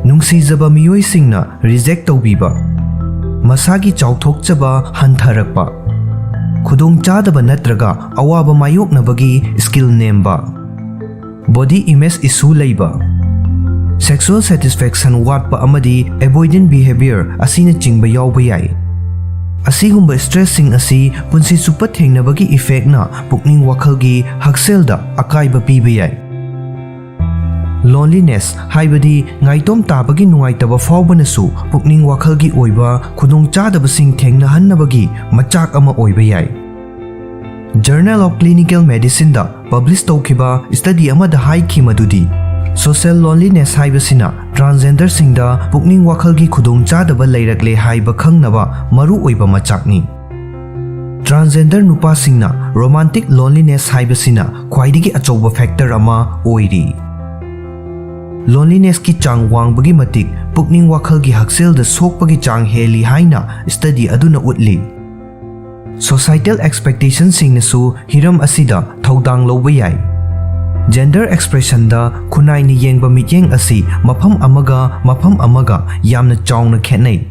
ꯅꯨꯡꯁꯤꯖꯕ ꯃꯤꯑꯣꯏꯁꯤꯡꯅ reject ꯇꯧꯕꯤꯕ, ꯃꯁꯥꯒꯤ ꯆꯥꯎꯊꯣꯛꯆꯕ ꯍꯟꯊꯔꯛꯄ, ꯈꯨꯗꯣꯡꯆꯥꯗꯕ ꯅꯠꯇ꯭ꯔꯒ ꯑꯋꯥꯕ ꯃꯥꯌꯣꯛꯅꯕꯒꯤ skill ꯅꯦꯝꯕ, body image issue ꯂꯩꯕ, sexual satisfaction ꯋꯥꯠꯄ ꯑꯃꯗꯤ avoidant behavior ꯑꯁꯤꯅꯆꯤꯡꯕ ꯌꯥꯎꯕ ꯌꯥꯏ꯫ ꯑꯁꯤꯒꯨꯝꯕ stressꯁꯤꯡ ꯑꯁꯤ ꯄꯨꯟꯁꯤ ꯆꯨꯞꯄ ꯊꯦꯡꯅꯕꯒꯤ effectꯅ ꯄꯨꯛꯅꯤꯡ ꯋꯥꯈꯜꯒꯤ ꯍꯛꯁꯦꯜꯗ ꯑꯀꯥꯏꯕ ꯄꯤꯕ ꯌꯥꯏ꯫ Loneliness ꯍꯥꯏꯕꯗꯤ ꯉꯥꯏꯇꯣꯝ ꯇꯥꯕꯒꯤ ꯅꯨꯡꯉꯥꯏꯇꯕ ꯐꯥꯎꯕꯅꯁꯨ ꯄꯨꯛꯅꯤꯡ ꯋꯥꯈꯜꯒꯤ ꯑꯣꯏꯕ ꯈꯨꯗꯣꯡꯆꯥꯗꯕꯁꯤꯡ ꯊꯦꯡꯅꯍꯟꯅꯕꯒꯤ ꯃꯆꯥꯛ ꯑꯃ ꯑꯣꯏꯕ ꯌꯥꯏ꯫ Journal of Clinical Medicineꯗ publish ꯇꯧꯈꯤꯕ study ꯑꯃꯗ ꯍꯥꯏꯈꯤ ꯃꯗꯨꯗꯤ, social loneliness ꯍꯥꯏꯕꯁꯤꯅ transgenderꯁꯤꯡꯗ ꯄꯨꯛꯅꯤꯡ ꯋꯥꯈꯜꯒꯤ ꯈꯨꯗꯣꯡꯆꯥꯗꯕ ꯂꯩꯔꯛꯂꯦ ꯍꯥꯏꯕ ꯈꯪꯅꯕ ꯃꯔꯨꯑꯣꯏꯕ ꯃꯆꯥꯛꯅꯤ꯫ Transgender ꯅꯨꯄꯥꯁꯤꯡꯅ romantic loneliness ꯍꯥꯏꯕꯁꯤꯅ ꯈ꯭ꯋꯥꯏꯗꯒꯤ ꯑꯆꯧꯕ factor ꯑꯃ ꯑꯣꯏꯔꯤ꯫ Lonelinessꯀꯤ ꯆꯥꯡ ꯋꯥꯡꯕꯒꯤ ꯃꯇꯤꯛ ꯄꯨꯛꯅꯤꯡ ꯋꯥꯈꯜꯒꯤ ꯍꯛꯁꯦꯜꯗ ꯁꯣꯛꯄꯒꯤ ꯆꯥꯡ ꯍꯦꯜꯂꯤ ꯍꯥꯏꯅ study ꯑꯗꯨꯅ ꯎꯠꯂꯤ꯫ Societal expectationꯁꯤꯡꯅꯁꯨ ꯍꯤꯔꯝ ꯑꯁꯤꯗ ꯊꯧꯗꯥꯡ ꯂꯧꯕ ꯌꯥꯏ꯫ Gender expressionꯗ ꯈꯨꯟꯅꯥꯏꯅ ꯌꯦꯡꯕ ꯃꯤꯠꯌꯦꯡ ꯑꯁꯤ ꯃꯐꯝ ꯑꯃꯒ ꯃꯐꯝ ꯑꯃꯒ ꯌꯥꯝꯅ ꯆꯥꯎꯅ ꯈꯦꯠꯅꯩ꯫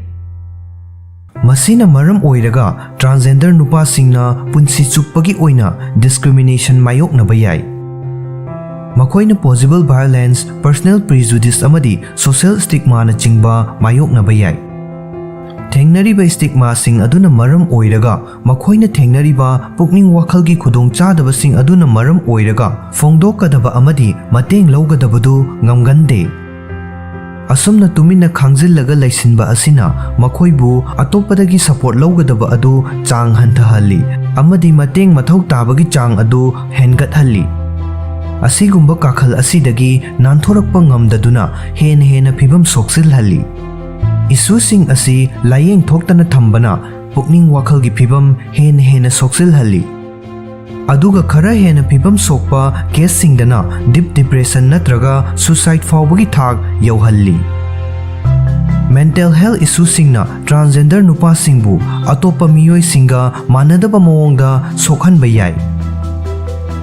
ꯃꯁꯤꯅ ꯃꯔꯝ ꯑꯣꯏꯔꯒ transgender ꯅꯨꯄꯥꯁꯤꯡꯅ ꯄꯨꯟꯁꯤ ꯆꯨꯞꯄꯒꯤ ꯑꯣꯏꯅ discrimination ꯃꯥꯌꯣꯛꯅꯕ ꯌꯥꯏ꯫ ꯃꯈꯣꯏꯅ possible violence, personal prejudice ꯑꯃꯗꯤ social stigmaꯅꯆꯤꯡꯕ ꯃꯥꯌꯣꯛꯅꯕ ꯌꯥꯏ꯫ ꯊꯦꯡꯅꯔꯤꯕ stigmaꯁꯤꯡ ꯑꯗꯨꯅ ꯃꯔꯝ ꯑꯣꯏꯔꯒ ꯃꯈꯣꯏꯅ ꯊꯦꯡꯅꯔꯤꯕ ꯄꯨꯛꯅꯤꯡ ꯋꯥꯈꯜꯒꯤ ꯈꯨꯗꯣꯡꯆꯥꯗꯕꯁꯤꯡ ꯑꯗꯨꯅ ꯃꯔꯝ ꯑꯣꯏꯔꯒ ꯐꯣꯡꯗꯣꯛꯀꯗꯕ ꯑꯃꯗꯤ ꯃꯇꯦꯡ ꯂꯧꯒꯗꯕꯗꯨ ꯉꯝꯒꯟꯗꯦ꯫ ꯑꯁꯨꯝꯅ ꯇꯨꯃꯤꯟꯅ ꯈꯥꯡꯖꯤꯜꯂꯒ ꯂꯩꯁꯤꯟꯕ ꯑꯁꯤꯅ ꯃꯈꯣꯏꯕꯨ ꯑꯇꯣꯞꯄꯗꯒꯤ support ꯂꯧꯒꯗꯕ ꯑꯗꯨ ꯆꯥꯡ ꯍꯟꯊꯍꯜꯂꯤ ꯑꯃꯗꯤ ꯃꯇꯦꯡ ꯃꯊꯧ ꯇꯥꯕꯒꯤ ꯆꯥꯡ ꯑꯗꯨ ꯍꯦꯟꯒꯠꯍꯜꯂꯤ꯫ ꯑꯁꯤꯒꯨꯝꯕ ꯀꯥꯈꯜ ꯑꯁꯤꯗꯒꯤ ꯅꯥꯟꯊꯣꯔꯛꯄ ꯉꯝꯗꯗꯨꯅ ꯍꯦꯟꯅ ꯍꯦꯟꯅ ꯐꯤꯕꯝ ꯁꯣꯛꯆꯤꯜꯍꯜꯂꯤ꯫ Issueꯁꯤꯡ ꯑꯁꯤ ꯂꯥꯏꯌꯦꯡ ꯊꯣꯛꯇꯅ ꯊꯝꯕꯅ ꯄꯨꯛꯅꯤꯡ ꯋꯥꯈꯜꯒꯤ ꯐꯤꯕꯝ ꯍꯦꯟꯅ ꯍꯦꯟꯅ ꯁꯣꯛꯆꯤꯜꯍꯜꯂꯤ꯫ ꯑꯗꯨꯒ ꯈꯔ ꯍꯦꯟꯅ ꯐꯤꯕꯝ ꯁꯣꯛꯄ caseꯁꯤꯡꯗꯅ deep depression ꯅꯠꯇ꯭ꯔꯒ suicide ꯐꯥꯎꯕꯒꯤ ꯊꯥꯛ ꯌꯧꯍꯜꯂꯤ꯫ Mental health issueꯁꯤꯡꯅ transgender ꯅꯨꯄꯥꯁꯤꯡꯕꯨ ꯑꯇꯣꯞꯄ ꯃꯤꯑꯣꯏꯁꯤꯡꯒ ꯃꯥꯟꯅꯗꯕ ꯃꯑꯣꯡꯗ ꯁꯣꯛꯍꯟꯕ ꯌꯥꯏ꯫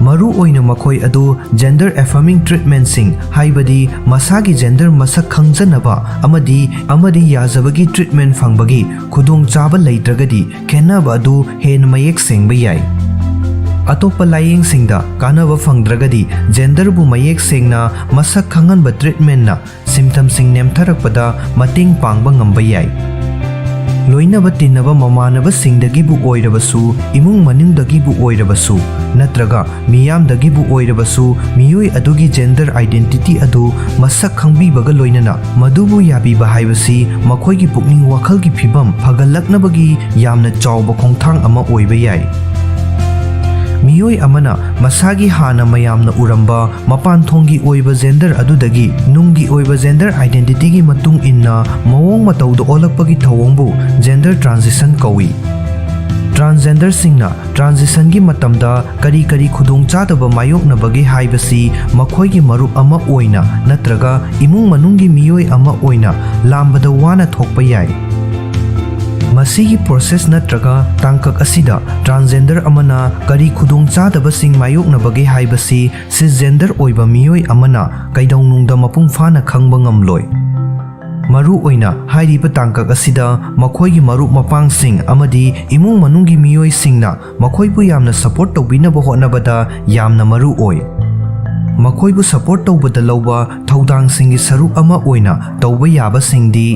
ꯃꯔꯨ ꯑꯣꯏꯅ ꯃꯈꯣꯏ ꯑꯗꯨ gender affirming treatmentꯁꯤꯡ, ꯍꯥꯏꯕꯗꯤ ꯃꯁꯥꯒꯤ gender ꯃꯁꯛ ꯈꯪꯖꯅꯕ ꯑꯃꯗꯤ, ꯑꯃꯗꯤ ꯌꯥꯖꯕꯒꯤ treatment ꯐꯪꯕꯒꯤ ꯈꯨꯗꯣꯡꯆꯥꯕ ꯂꯩꯇ꯭ꯔꯒꯗꯤ ꯈꯦꯟꯅꯕ ꯑꯗꯨ ꯍꯦꯟꯅ ꯃꯌꯦꯛ ꯁꯦꯡꯕ ꯌꯥꯏ꯫ ꯑꯇꯣꯞꯄ ꯂꯥꯏꯌꯦꯡꯁꯤꯡꯗ ꯀꯥꯟꯅꯕ ꯐꯪꯗ꯭ꯔꯒꯗꯤ genderꯕꯨ ꯃꯌꯦꯛ ꯁꯦꯡꯅ ꯃꯁꯛ ꯈꯪꯍꯟꯕ treatmentꯅ symptomꯁꯤꯡ ꯅꯦꯝꯊꯔꯛꯄꯗ ꯃꯇꯦꯡ ꯄꯥꯡꯕ ꯉꯝꯕ ꯌꯥꯏ꯫ ꯂꯣꯏꯅꯕ ꯇꯤꯟꯅꯕ ꯃꯃꯥꯟꯅꯕꯁꯤꯡꯗꯒꯤꯕꯨ ꯑꯣꯏꯔꯕꯁꯨ, ꯏꯃꯨꯡ ꯃꯅꯨꯡꯗꯒꯤꯕꯨ ꯑꯣꯏꯔꯕꯁꯨ, ꯅꯠꯇ꯭ꯔꯒ ꯃꯤꯌꯥꯝꯗꯒꯤꯕꯨ ꯑꯣꯏꯔꯕꯁꯨ, ꯃꯤꯑꯣꯏ ꯑꯗꯨꯒꯤ gender identity ꯑꯗꯨ ꯃꯁꯛ ꯈꯪꯕꯤꯕꯒ ꯂꯣꯏꯅꯅ ꯃꯗꯨꯕꯨ ꯌꯥꯕꯤꯕ ꯍꯥꯏꯕꯁꯤ ꯃꯈꯣꯏꯒꯤ ꯄꯨꯛꯅꯤꯡ ꯋꯥꯈꯜꯒꯤ ꯐꯤꯕꯝ ꯐꯒꯠꯂꯛꯅꯕꯒꯤ ꯌꯥꯝꯅ ꯆꯥꯎꯕ ꯈꯣꯡꯊꯥꯡ ꯑꯃ ꯑꯣꯏꯕ ꯌꯥꯏ꯫ ꯃꯤꯑꯣꯏ ꯑꯃꯅ ꯃꯁꯥꯒꯤ ꯍꯥꯟꯅ ꯃꯌꯥꯝꯅ ꯎꯔꯝꯕ ꯃꯄꯥꯟ ꯊꯣꯡꯒꯤ ꯑꯣꯏꯕ gender ꯑꯗꯨꯗꯒꯤ ꯅꯨꯡꯒꯤ ꯑꯣꯏꯕ gender identityꯒꯤ ꯃꯇꯨꯡ ꯏꯟꯅ ꯃꯑꯣꯡ ꯃꯇꯧꯗ ꯑꯣꯜꯂꯛꯄꯒꯤ ꯊꯧꯑꯣꯡꯕꯨ gender transition ꯀꯧꯏ꯫ Transgenderꯁꯤꯡꯅ transitionꯒꯤ ꯃꯇꯝꯗ ꯀꯔꯤ ꯀꯔꯤ ꯈꯨꯗꯣꯡꯆꯥꯗꯕ ꯃꯥꯌꯣꯛꯅꯕꯒꯦ ꯍꯥꯏꯕꯁꯤ ꯃꯈꯣꯏꯒꯤ ꯃꯔꯨꯞ ꯑꯃ ꯑꯣꯏꯅ ꯅꯠꯇ꯭ꯔꯒ ꯏꯃꯨꯡ ꯃꯅꯨꯡꯒꯤ ꯃꯤꯑꯣꯏ ꯑꯃ ꯑꯣꯏꯅ ꯂꯥꯝꯕꯗ ꯋꯥꯅ ꯊꯣꯛꯄ ꯌꯥꯏ꯫ ꯃꯁꯤꯒꯤ ꯄ꯭ꯔꯣꯁꯦꯁ ꯅꯠꯇ꯭ꯔꯒ ꯇꯥꯡꯀꯛ ꯑꯁꯤꯗ ꯇ꯭ꯔꯥꯟꯁꯖꯦꯟꯗꯔ ꯑꯃꯅ ꯀꯔꯤ ꯈꯨꯗꯣꯡꯆꯥꯗꯕꯁꯤꯡ ꯃꯥꯌꯣꯛꯅꯕꯒꯦ ꯍꯥꯏꯕꯁꯤ ꯁꯤꯁꯖꯦꯟꯗꯔ ꯑꯣꯏꯕ ꯃꯤꯑꯣꯏ ꯑꯃꯅ ꯀꯩꯗꯧꯅꯨꯡꯗ ꯃꯄꯨꯡ ꯐꯥꯅ ꯈꯪꯕ ꯉꯝꯂꯣꯏ꯫ ꯃꯔꯨ ꯑꯣꯏꯅ ꯍꯥꯏꯔꯤꯕ ꯇꯥꯡꯀꯛ ꯑꯁꯤꯗ ꯃꯈꯣꯏꯒꯤ ꯃꯔꯨꯞ ꯃꯄꯥꯡꯁꯤꯡ ꯑꯃꯗꯤ ꯏꯃꯨꯡ ꯃꯅꯨꯡꯒꯤ ꯃꯤꯑꯣꯏꯁꯤꯡꯅ ꯃꯈꯣꯏꯕꯨ ꯌꯥꯝꯅ ꯁꯄꯣꯔꯠ ꯇꯧꯕꯤꯅꯕ ꯍꯣꯠꯅꯕꯗ ꯌꯥꯝꯅ ꯃꯔꯨ ꯑꯣꯏ꯫ ꯃꯈꯣꯏꯕꯨ ꯁꯄꯣꯔꯠ ꯇꯧꯕꯗ ꯂꯧꯕ ꯊꯧꯗꯥꯡꯁꯤꯡꯒꯤ ꯁꯔꯨꯛ ꯑꯃ ꯑꯣꯏꯅ ꯇꯧꯕ ꯌꯥꯕꯁꯤꯡꯗꯤ: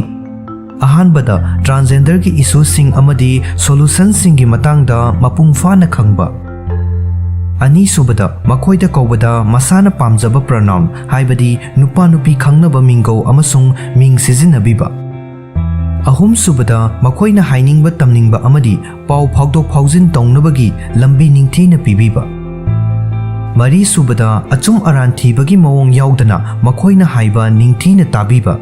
ꯑꯍꯥꯟꯕꯗ, ꯇ꯭ꯔꯥꯟꯁꯖꯦꯟꯗꯔꯒꯤ ꯏꯁꯨꯁꯤꯡ ꯑꯃꯗꯤ ꯁꯣꯂꯨꯁꯟꯁꯤꯡꯒꯤ ꯃꯇꯥꯡꯗ ꯃꯄꯨꯡ ꯐꯥꯅ ꯈꯪꯕ꯫ ꯑꯅꯤꯁꯨꯕꯗ, ꯃꯈꯣꯏꯗ ꯀꯧꯕꯗ ꯃꯁꯥꯅ ꯄꯥꯝꯖꯕ ꯄ꯭ꯔꯣꯅꯥꯎꯟ, ꯍꯥꯏꯕꯗꯤ ꯅꯨꯄꯥ ꯅꯨꯄꯤ ꯈꯪꯅꯕ ꯃꯤꯡꯒꯧ ꯑꯃꯁꯨꯡ ꯃꯤꯡ ꯁꯤꯖꯤꯟꯅꯕꯤꯕ꯫ ꯑꯍꯨꯝꯁꯨꯕꯗ, ꯃꯈꯣꯏꯅ ꯍꯥꯏꯅꯤꯡꯕ ꯇꯝꯅꯤꯡꯕ ꯑꯃꯗꯤ ꯄꯥꯎ ꯐꯥꯎꯗꯣꯛ ꯐꯥꯎꯖꯤꯟ ꯇꯧꯅꯕꯒꯤ ꯂꯝꯕꯤ ꯅꯤꯡꯊꯤꯅ ꯄꯤꯕꯤꯕ꯫ ꯃꯔꯤꯁꯨꯕꯗ, ꯑꯆꯨꯝ ꯑꯔꯥꯟ ꯊꯤꯕꯒꯤ ꯃꯑꯣꯡ ꯌꯥꯎꯗꯅ ꯃꯈꯣꯏꯅ ꯍꯥꯏꯕ ꯅꯤꯡꯊꯤꯅ ꯇꯥꯕꯤꯕ꯫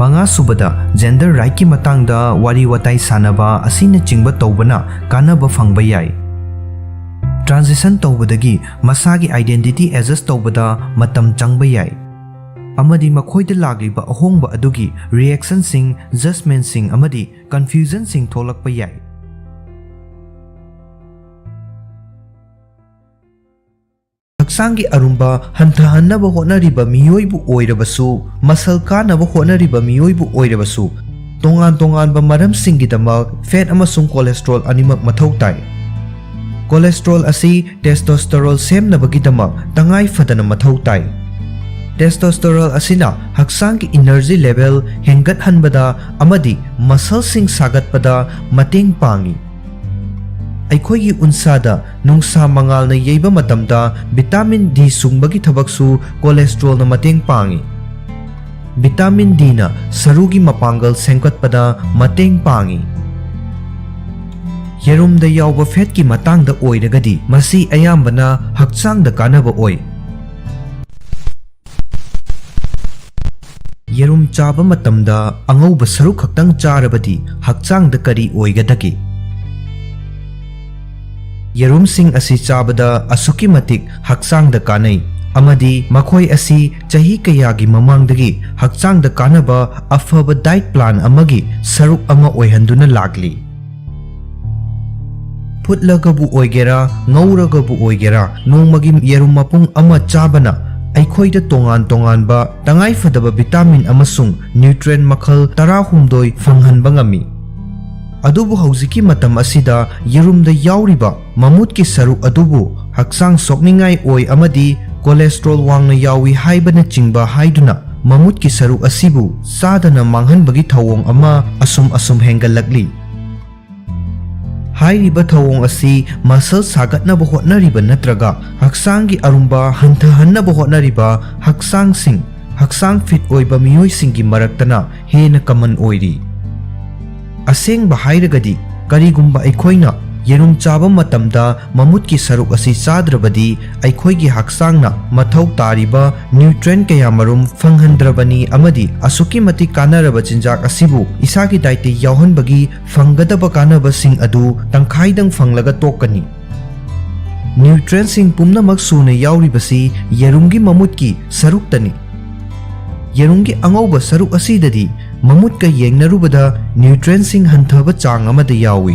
ꯃꯉꯥꯁꯨꯕꯗ, ꯖꯦꯟꯗꯔ ꯔꯥꯏꯠꯀꯤ ꯃꯇꯥꯡꯗ ꯋꯥꯔꯤ ꯋꯥꯇꯥꯏ ꯁꯥꯟꯅꯕ ꯑꯁꯤꯅꯆꯤꯡꯕ ꯇꯧꯕꯅ ꯀꯥꯟꯅꯕ ꯐꯪꯕ ꯌꯥꯏ꯫ ꯇ꯭ꯔꯥꯟꯖꯤꯁꯟ ꯇꯧꯕꯗꯒꯤ ꯃꯁꯥꯒꯤ ꯑꯥꯏꯗꯦꯟꯇꯤꯇꯤ ꯑꯦꯗꯖꯁ ꯇꯧꯕꯗ ꯃꯇꯝ ꯆꯪꯕ ꯌꯥꯏ, ꯑꯃꯗꯤ ꯃꯈꯣꯏꯗ ꯂꯥꯛꯂꯤꯕ ꯑꯍꯣꯡꯕ ꯑꯗꯨꯒꯤ ꯔꯤꯑꯦꯛꯁꯟꯁꯤꯡ, ꯖꯖꯃꯦꯟꯠꯁꯤꯡ ꯑꯃꯗꯤ ꯀꯟꯐ꯭ꯌꯨꯖꯟꯁꯤꯡ ꯊꯣꯛꯂꯛꯄ ꯌꯥꯏ꯫ ꯍꯛꯆꯥꯡꯒꯤ ꯑꯔꯨꯝꯕ ꯍꯟꯊꯍꯟꯅꯕ ꯍꯣꯠꯅꯔꯤꯕ ꯃꯤꯑꯣꯏꯕꯨ ꯑꯣꯏꯔꯕꯁꯨ, ꯃꯁꯜ ꯀꯥꯅꯕ ꯍꯣꯠꯅꯔꯤꯕ ꯃꯤꯑꯣꯏꯕꯨ ꯑꯣꯏꯔꯕꯁꯨ, ꯇꯣꯉꯥꯟ ꯇꯣꯉꯥꯟꯕ ꯃꯔꯝꯁꯤꯡꯒꯤꯗꯃꯛ ꯐꯦꯠ ꯑꯃꯁꯨꯡ ꯀꯣꯂꯦꯁꯇ꯭ꯔꯣꯜ ꯑꯅꯤꯃꯛ ꯃꯊꯧ ꯇꯥꯏ꯫ ꯀꯣꯂꯦꯁꯇ꯭ꯔꯣꯜ ꯑꯁꯤ ꯇꯦꯁꯇꯣꯁꯇꯦꯔꯣꯜ ꯁꯦꯝꯅꯕꯒꯤꯗꯃꯛ ꯇꯉꯥꯏ ꯐꯗꯅ ꯃꯊꯧ ꯇꯥꯏ꯫ ꯇꯦꯁꯇꯣꯁꯇꯦꯔꯣꯜ ꯑꯁꯤꯅ ꯍꯛꯆꯥꯡꯒꯤ ꯏꯅꯔꯖꯤ ꯂꯦꯚꯦꯜ ꯍꯦꯟꯒꯠꯍꯟꯕꯗ ꯑꯃꯗꯤ ꯃꯁꯜꯁꯤꯡ ꯁꯥꯒꯠꯄꯗ ꯃꯇꯦꯡ ꯄꯥꯡꯏ꯫ ꯑꯩꯈꯣꯏꯒꯤ ꯎꯟꯁꯥꯗ ꯅꯨꯡꯁꯥ ꯃꯉꯥꯜꯅ ꯌꯩꯕ ꯃꯇꯝꯗ ꯚꯤꯇꯥꯃꯤꯟ ꯗꯤ ꯁꯨꯡꯕꯒꯤ ꯊꯕꯛꯁꯨ ꯀꯣꯂꯦꯁꯇ꯭ꯔꯣꯜꯅ ꯃꯇꯦꯡ ꯄꯥꯡꯏ꯫ ꯚꯤꯇꯥꯃꯤꯟ ꯗꯤꯅ ꯁꯔꯨꯒꯤ ꯃꯄꯥꯡꯒꯜ ꯁꯦꯝꯒꯠꯄꯗ ꯃꯇꯦꯡ ꯄꯥꯡꯏ꯫ ꯌꯦꯔꯨꯝꯗ ꯌꯥꯎꯕ ꯐꯦꯠꯀꯤ ꯃꯇꯥꯡꯗ ꯑꯣꯏꯔꯒꯗꯤ, ꯃꯁꯤ ꯑꯌꯥꯝꯕꯅ ꯍꯛꯆꯥꯡꯗ ꯀꯥꯟꯅꯕ ꯑꯣꯏ꯫ ꯌꯦꯔꯨꯝ ꯆꯥꯕ ꯃꯇꯝꯗ ꯑꯉꯧꯕ ꯁꯔꯨꯛ ꯈꯛꯇꯪ ꯆꯥꯔꯕꯗꯤ ꯍꯛꯆꯥꯡꯗ ꯀꯔꯤ ꯑꯣꯏꯒꯗꯒꯦ? ꯌꯦꯔꯨꯝꯁꯤꯡ ꯑꯁꯤ ꯆꯥꯕꯗ ꯑꯁꯨꯛꯀꯤ ꯃꯇꯤꯛ ꯍꯛꯆꯥꯡꯗ ꯀꯥꯟꯅꯩ꯫ ꯑꯃꯗꯤ ꯃꯈꯣꯏ ꯑꯁꯤ ꯆꯍꯤ ꯀꯌꯥꯒꯤ ꯃꯃꯥꯡꯗꯒꯤ ꯍꯛꯆꯥꯡꯗ ꯀꯥꯟꯅꯕ ꯑꯐꯕ diet plan ꯑꯃꯒꯤ ꯁꯔꯨꯛ ꯑꯃ ꯑꯣꯏꯍꯟꯗꯨꯅ ꯂꯥꯛꯂꯤ꯫ ꯐꯨꯠꯂꯒꯕꯨ ꯑꯣꯏꯒꯦꯔꯥ, ꯉꯧꯔꯒꯕꯨ ꯑꯣꯏꯒꯦꯔꯥ, ꯅꯣꯡꯃꯒꯤ ꯌꯦꯔꯨꯝ ꯃꯄꯨꯝ ꯑꯃ ꯆꯥꯕꯅ ꯑꯩꯈꯣꯏꯗ ꯇꯣꯉꯥꯟ ꯇꯣꯉꯥꯟꯕ ꯇꯉꯥꯏꯐꯗꯕ vitamin ꯑꯃꯁꯨꯡ nutrient ꯃꯈꯜ ꯇꯔꯥꯍꯨꯝꯗꯣꯏ ꯐꯪꯍꯟꯕ ꯉꯝꯃꯤ꯫ ꯑꯗꯨꯕꯨ ꯍꯧꯖꯤꯛꯀꯤ ꯃꯇꯝ ꯑꯁꯤꯗ ꯌꯦꯔꯨꯝꯗ ꯌꯥꯎꯔꯤꯕ ꯃꯃꯨꯠꯀꯤ ꯁꯔꯨꯛ ꯑꯗꯨꯕꯨ ꯍꯛꯆꯥꯡ ꯁꯣꯛꯅꯤꯡꯉꯥꯏ ꯑꯣꯏ ꯑꯃꯗꯤ cholesterol ꯋꯥꯡꯅ ꯌꯥꯎꯏ ꯍꯥꯏꯕꯅꯆꯤꯡꯕ ꯍꯥꯏꯗꯨꯅ ꯃꯃꯨꯠꯀꯤ ꯁꯔꯨꯛ ꯑꯁꯤꯕꯨ ꯆꯥꯗꯅ ꯃꯥꯡꯍꯟꯕꯒꯤ ꯊꯧꯑꯣꯡ ꯑꯃ ꯑꯁꯨꯝ ꯑꯁꯨꯝ ꯍꯦꯟꯒꯠꯂꯛꯂꯤ꯫ ꯍꯥꯏꯔꯤꯕ ꯊꯧꯑꯣꯡ ꯑꯁꯤ muscle ꯁꯥꯒꯠꯅꯕ ꯍꯣꯠꯅꯔꯤꯕ ꯅꯠꯇ꯭ꯔꯒ ꯍꯛꯆꯥꯡꯒꯤ ꯑꯔꯨꯝꯕ ꯍꯟꯊꯍꯟꯅꯕ ꯍꯣꯠꯅꯔꯤꯕ ꯍꯛꯆꯥꯡꯁꯤꯡ, ꯍꯛꯆꯥꯡ fit ꯑꯣꯏꯕ ꯃꯤꯑꯣꯏꯁꯤꯡꯒꯤ ꯃꯔꯛꯇꯅ ꯍꯦꯟꯅ common ꯑꯣꯏꯔꯤ꯫ ꯑꯁꯦꯡꯕ ꯍꯥꯏꯔꯒꯗꯤ, ꯀꯔꯤꯒꯨꯝꯕ ꯑꯩꯈꯣꯏꯅ ꯌꯦꯔꯨꯝ ꯆꯥꯕ ꯃꯇꯝꯗ ꯃꯃꯨꯠꯀꯤ ꯁꯔꯨꯛ ꯑꯁꯤ ꯆꯥꯗ꯭ꯔꯕꯗꯤ, ꯑꯩꯈꯣꯏꯒꯤ ꯍꯛꯆꯥꯡꯅ ꯃꯊꯧ ꯇꯥꯔꯤꯕ nutrient ꯀꯌꯥꯃꯔꯨꯝ ꯐꯪꯍꯟꯗ꯭ꯔꯕꯅꯤ ꯑꯃꯗꯤ ꯑꯁꯨꯛꯀꯤ ꯃꯇꯤꯛ ꯀꯥꯟꯅꯔꯕ ꯆꯤꯟꯖꯥꯛ ꯑꯁꯤꯕꯨ ꯏꯁꯥꯒꯤ dietꯇ ꯌꯥꯎꯍꯟꯕꯒꯤ ꯐꯪꯒꯗꯕ ꯀꯥꯟꯅꯕꯁꯤꯡ ꯑꯗꯨ ꯇꯪꯈꯥꯏꯗꯪ ꯐꯪꯂꯒ ꯇꯣꯛꯀꯅꯤ꯫ Nutrientꯁꯤꯡ ꯄꯨꯝꯅꯃꯛ ꯁꯨꯅ ꯌꯥꯎꯔꯤꯕꯁꯤ ꯌꯦꯔꯨꯝꯒꯤ ꯃꯃꯨꯠꯀꯤ ꯁꯔꯨꯛꯇꯅꯤ꯫ ꯌꯦꯔꯨꯝꯒꯤ ꯑꯉꯧꯕ ꯁꯔꯨꯛ ꯑꯁꯤꯗꯗꯤ ꯃꯃꯨꯠꯀ ꯌꯦꯡꯅꯔꯨꯕꯗ nutrientꯁꯤꯡ ꯍꯟꯊꯕ ꯆꯥꯡ ꯑꯃꯗ ꯌꯥꯎꯏ꯫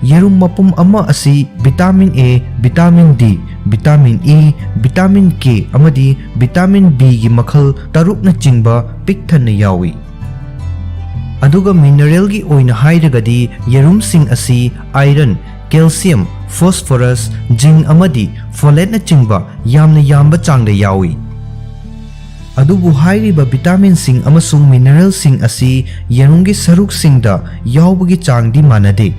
ꯌꯦꯔꯨꯝ ꯃꯄꯨꯝ ꯑꯃ ꯑꯁꯤ vitamin A, vitamin D, vitamin E, vitamin K ꯑꯃꯗꯤ vitamin Bꯒꯤ ꯃꯈꯜ ꯇꯔꯨꯛꯅꯆꯤꯡꯕ ꯄꯤꯛ ꯊꯟꯅ ꯌꯥꯎꯏ꯫ ꯑꯗꯨꯒ mineralꯒꯤ ꯑꯣꯏꯅ ꯍꯥꯏꯔꯒꯗꯤ ꯌꯦꯔꯨꯝꯁꯤꯡ ꯑꯁꯤ iron, calcium, phosphorus, zinc ꯑꯃꯗꯤ folateꯅꯆꯤꯡꯕ ꯌꯥꯝꯅ ꯌꯥꯝꯕ ꯆꯥꯡꯗ ꯌꯥꯎꯏ꯫ ꯑꯗꯨꯕꯨ ꯍꯥꯏꯔꯤꯕ vitaminꯁꯤꯡ ꯑꯃꯁꯨꯡ mineralꯁꯤꯡ ꯑꯁꯤ ꯌꯦꯔꯨꯝꯒꯤ ꯁꯔꯨꯛꯁꯤꯡꯗ ꯌꯥꯎꯕꯒꯤ ꯆꯥꯡꯗꯤ ꯃꯥꯟꯅꯗꯦ꯫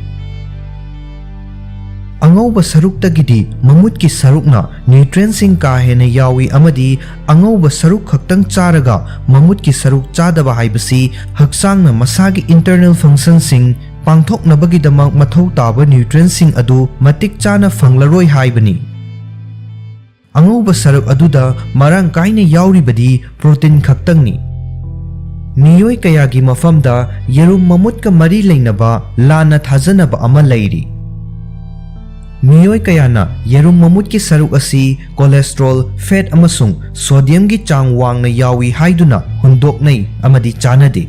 ꯑꯉꯧꯕ ꯁꯔꯨꯛꯇꯒꯤꯗꯤ ꯃꯃꯨꯠꯀꯤ ꯁꯔꯨꯛꯅ nutrientꯁꯤꯡ ꯀꯥ ꯍꯦꯟꯅ ꯌꯥꯎꯏ ꯑꯃꯗꯤ ꯑꯉꯧꯕ ꯁꯔꯨꯛ ꯈꯛꯇꯪ ꯆꯥꯔꯒ ꯃꯃꯨꯠꯀꯤ ꯁꯔꯨꯛ ꯆꯥꯗꯕ ꯍꯥꯏꯕꯁꯤ ꯍꯛꯆꯥꯡꯅ ꯃꯁꯥꯒꯤ internal functionꯁꯤꯡ ꯄꯥꯡꯊꯣꯛꯅꯕꯒꯤꯗꯃꯛ ꯃꯊꯧ ꯇꯥꯕ nutrientꯁꯤꯡ ꯑꯗꯨ ꯃꯇꯤꯛ ꯆꯥꯅ ꯐꯪꯂꯔꯣꯏ ꯍꯥꯏꯕꯅꯤ꯫ ꯑꯉꯧꯕ ꯁꯔꯨꯛ ꯑꯗꯨꯗ ꯃꯔꯥꯡ ꯀꯥꯏꯅ ꯌꯥꯎꯔꯤꯕꯗꯤ protein ꯈꯛꯇꯪꯅꯤ꯫ ꯃꯤꯑꯣꯏ ꯀꯌꯥꯒꯤ ꯃꯐꯝꯗ ꯌꯦꯔꯨꯝ ꯃꯃꯨꯠꯀ ꯃꯔꯤ ꯂꯩꯅꯕ ꯂꯥꯟꯅ ꯊꯥꯖꯅꯕ ꯑꯃ ꯂꯩꯔꯤ꯫ ꯃꯤꯑꯣꯏ ꯀꯌꯥꯅ ꯌꯦꯔꯨꯝ ꯃꯃꯨꯠꯀꯤ ꯁꯔꯨꯛ ꯑꯁꯤ cholesterol, fat ꯑꯃꯁꯨꯡ sodiumꯒꯤ ꯆꯥꯡ ꯋꯥꯡꯅ ꯌꯥꯎꯏ ꯍꯥꯏꯗꯨꯅ ꯍꯨꯟꯗꯣꯛꯅꯩ ꯑꯃꯗꯤ ꯆꯥꯅꯗꯦ꯫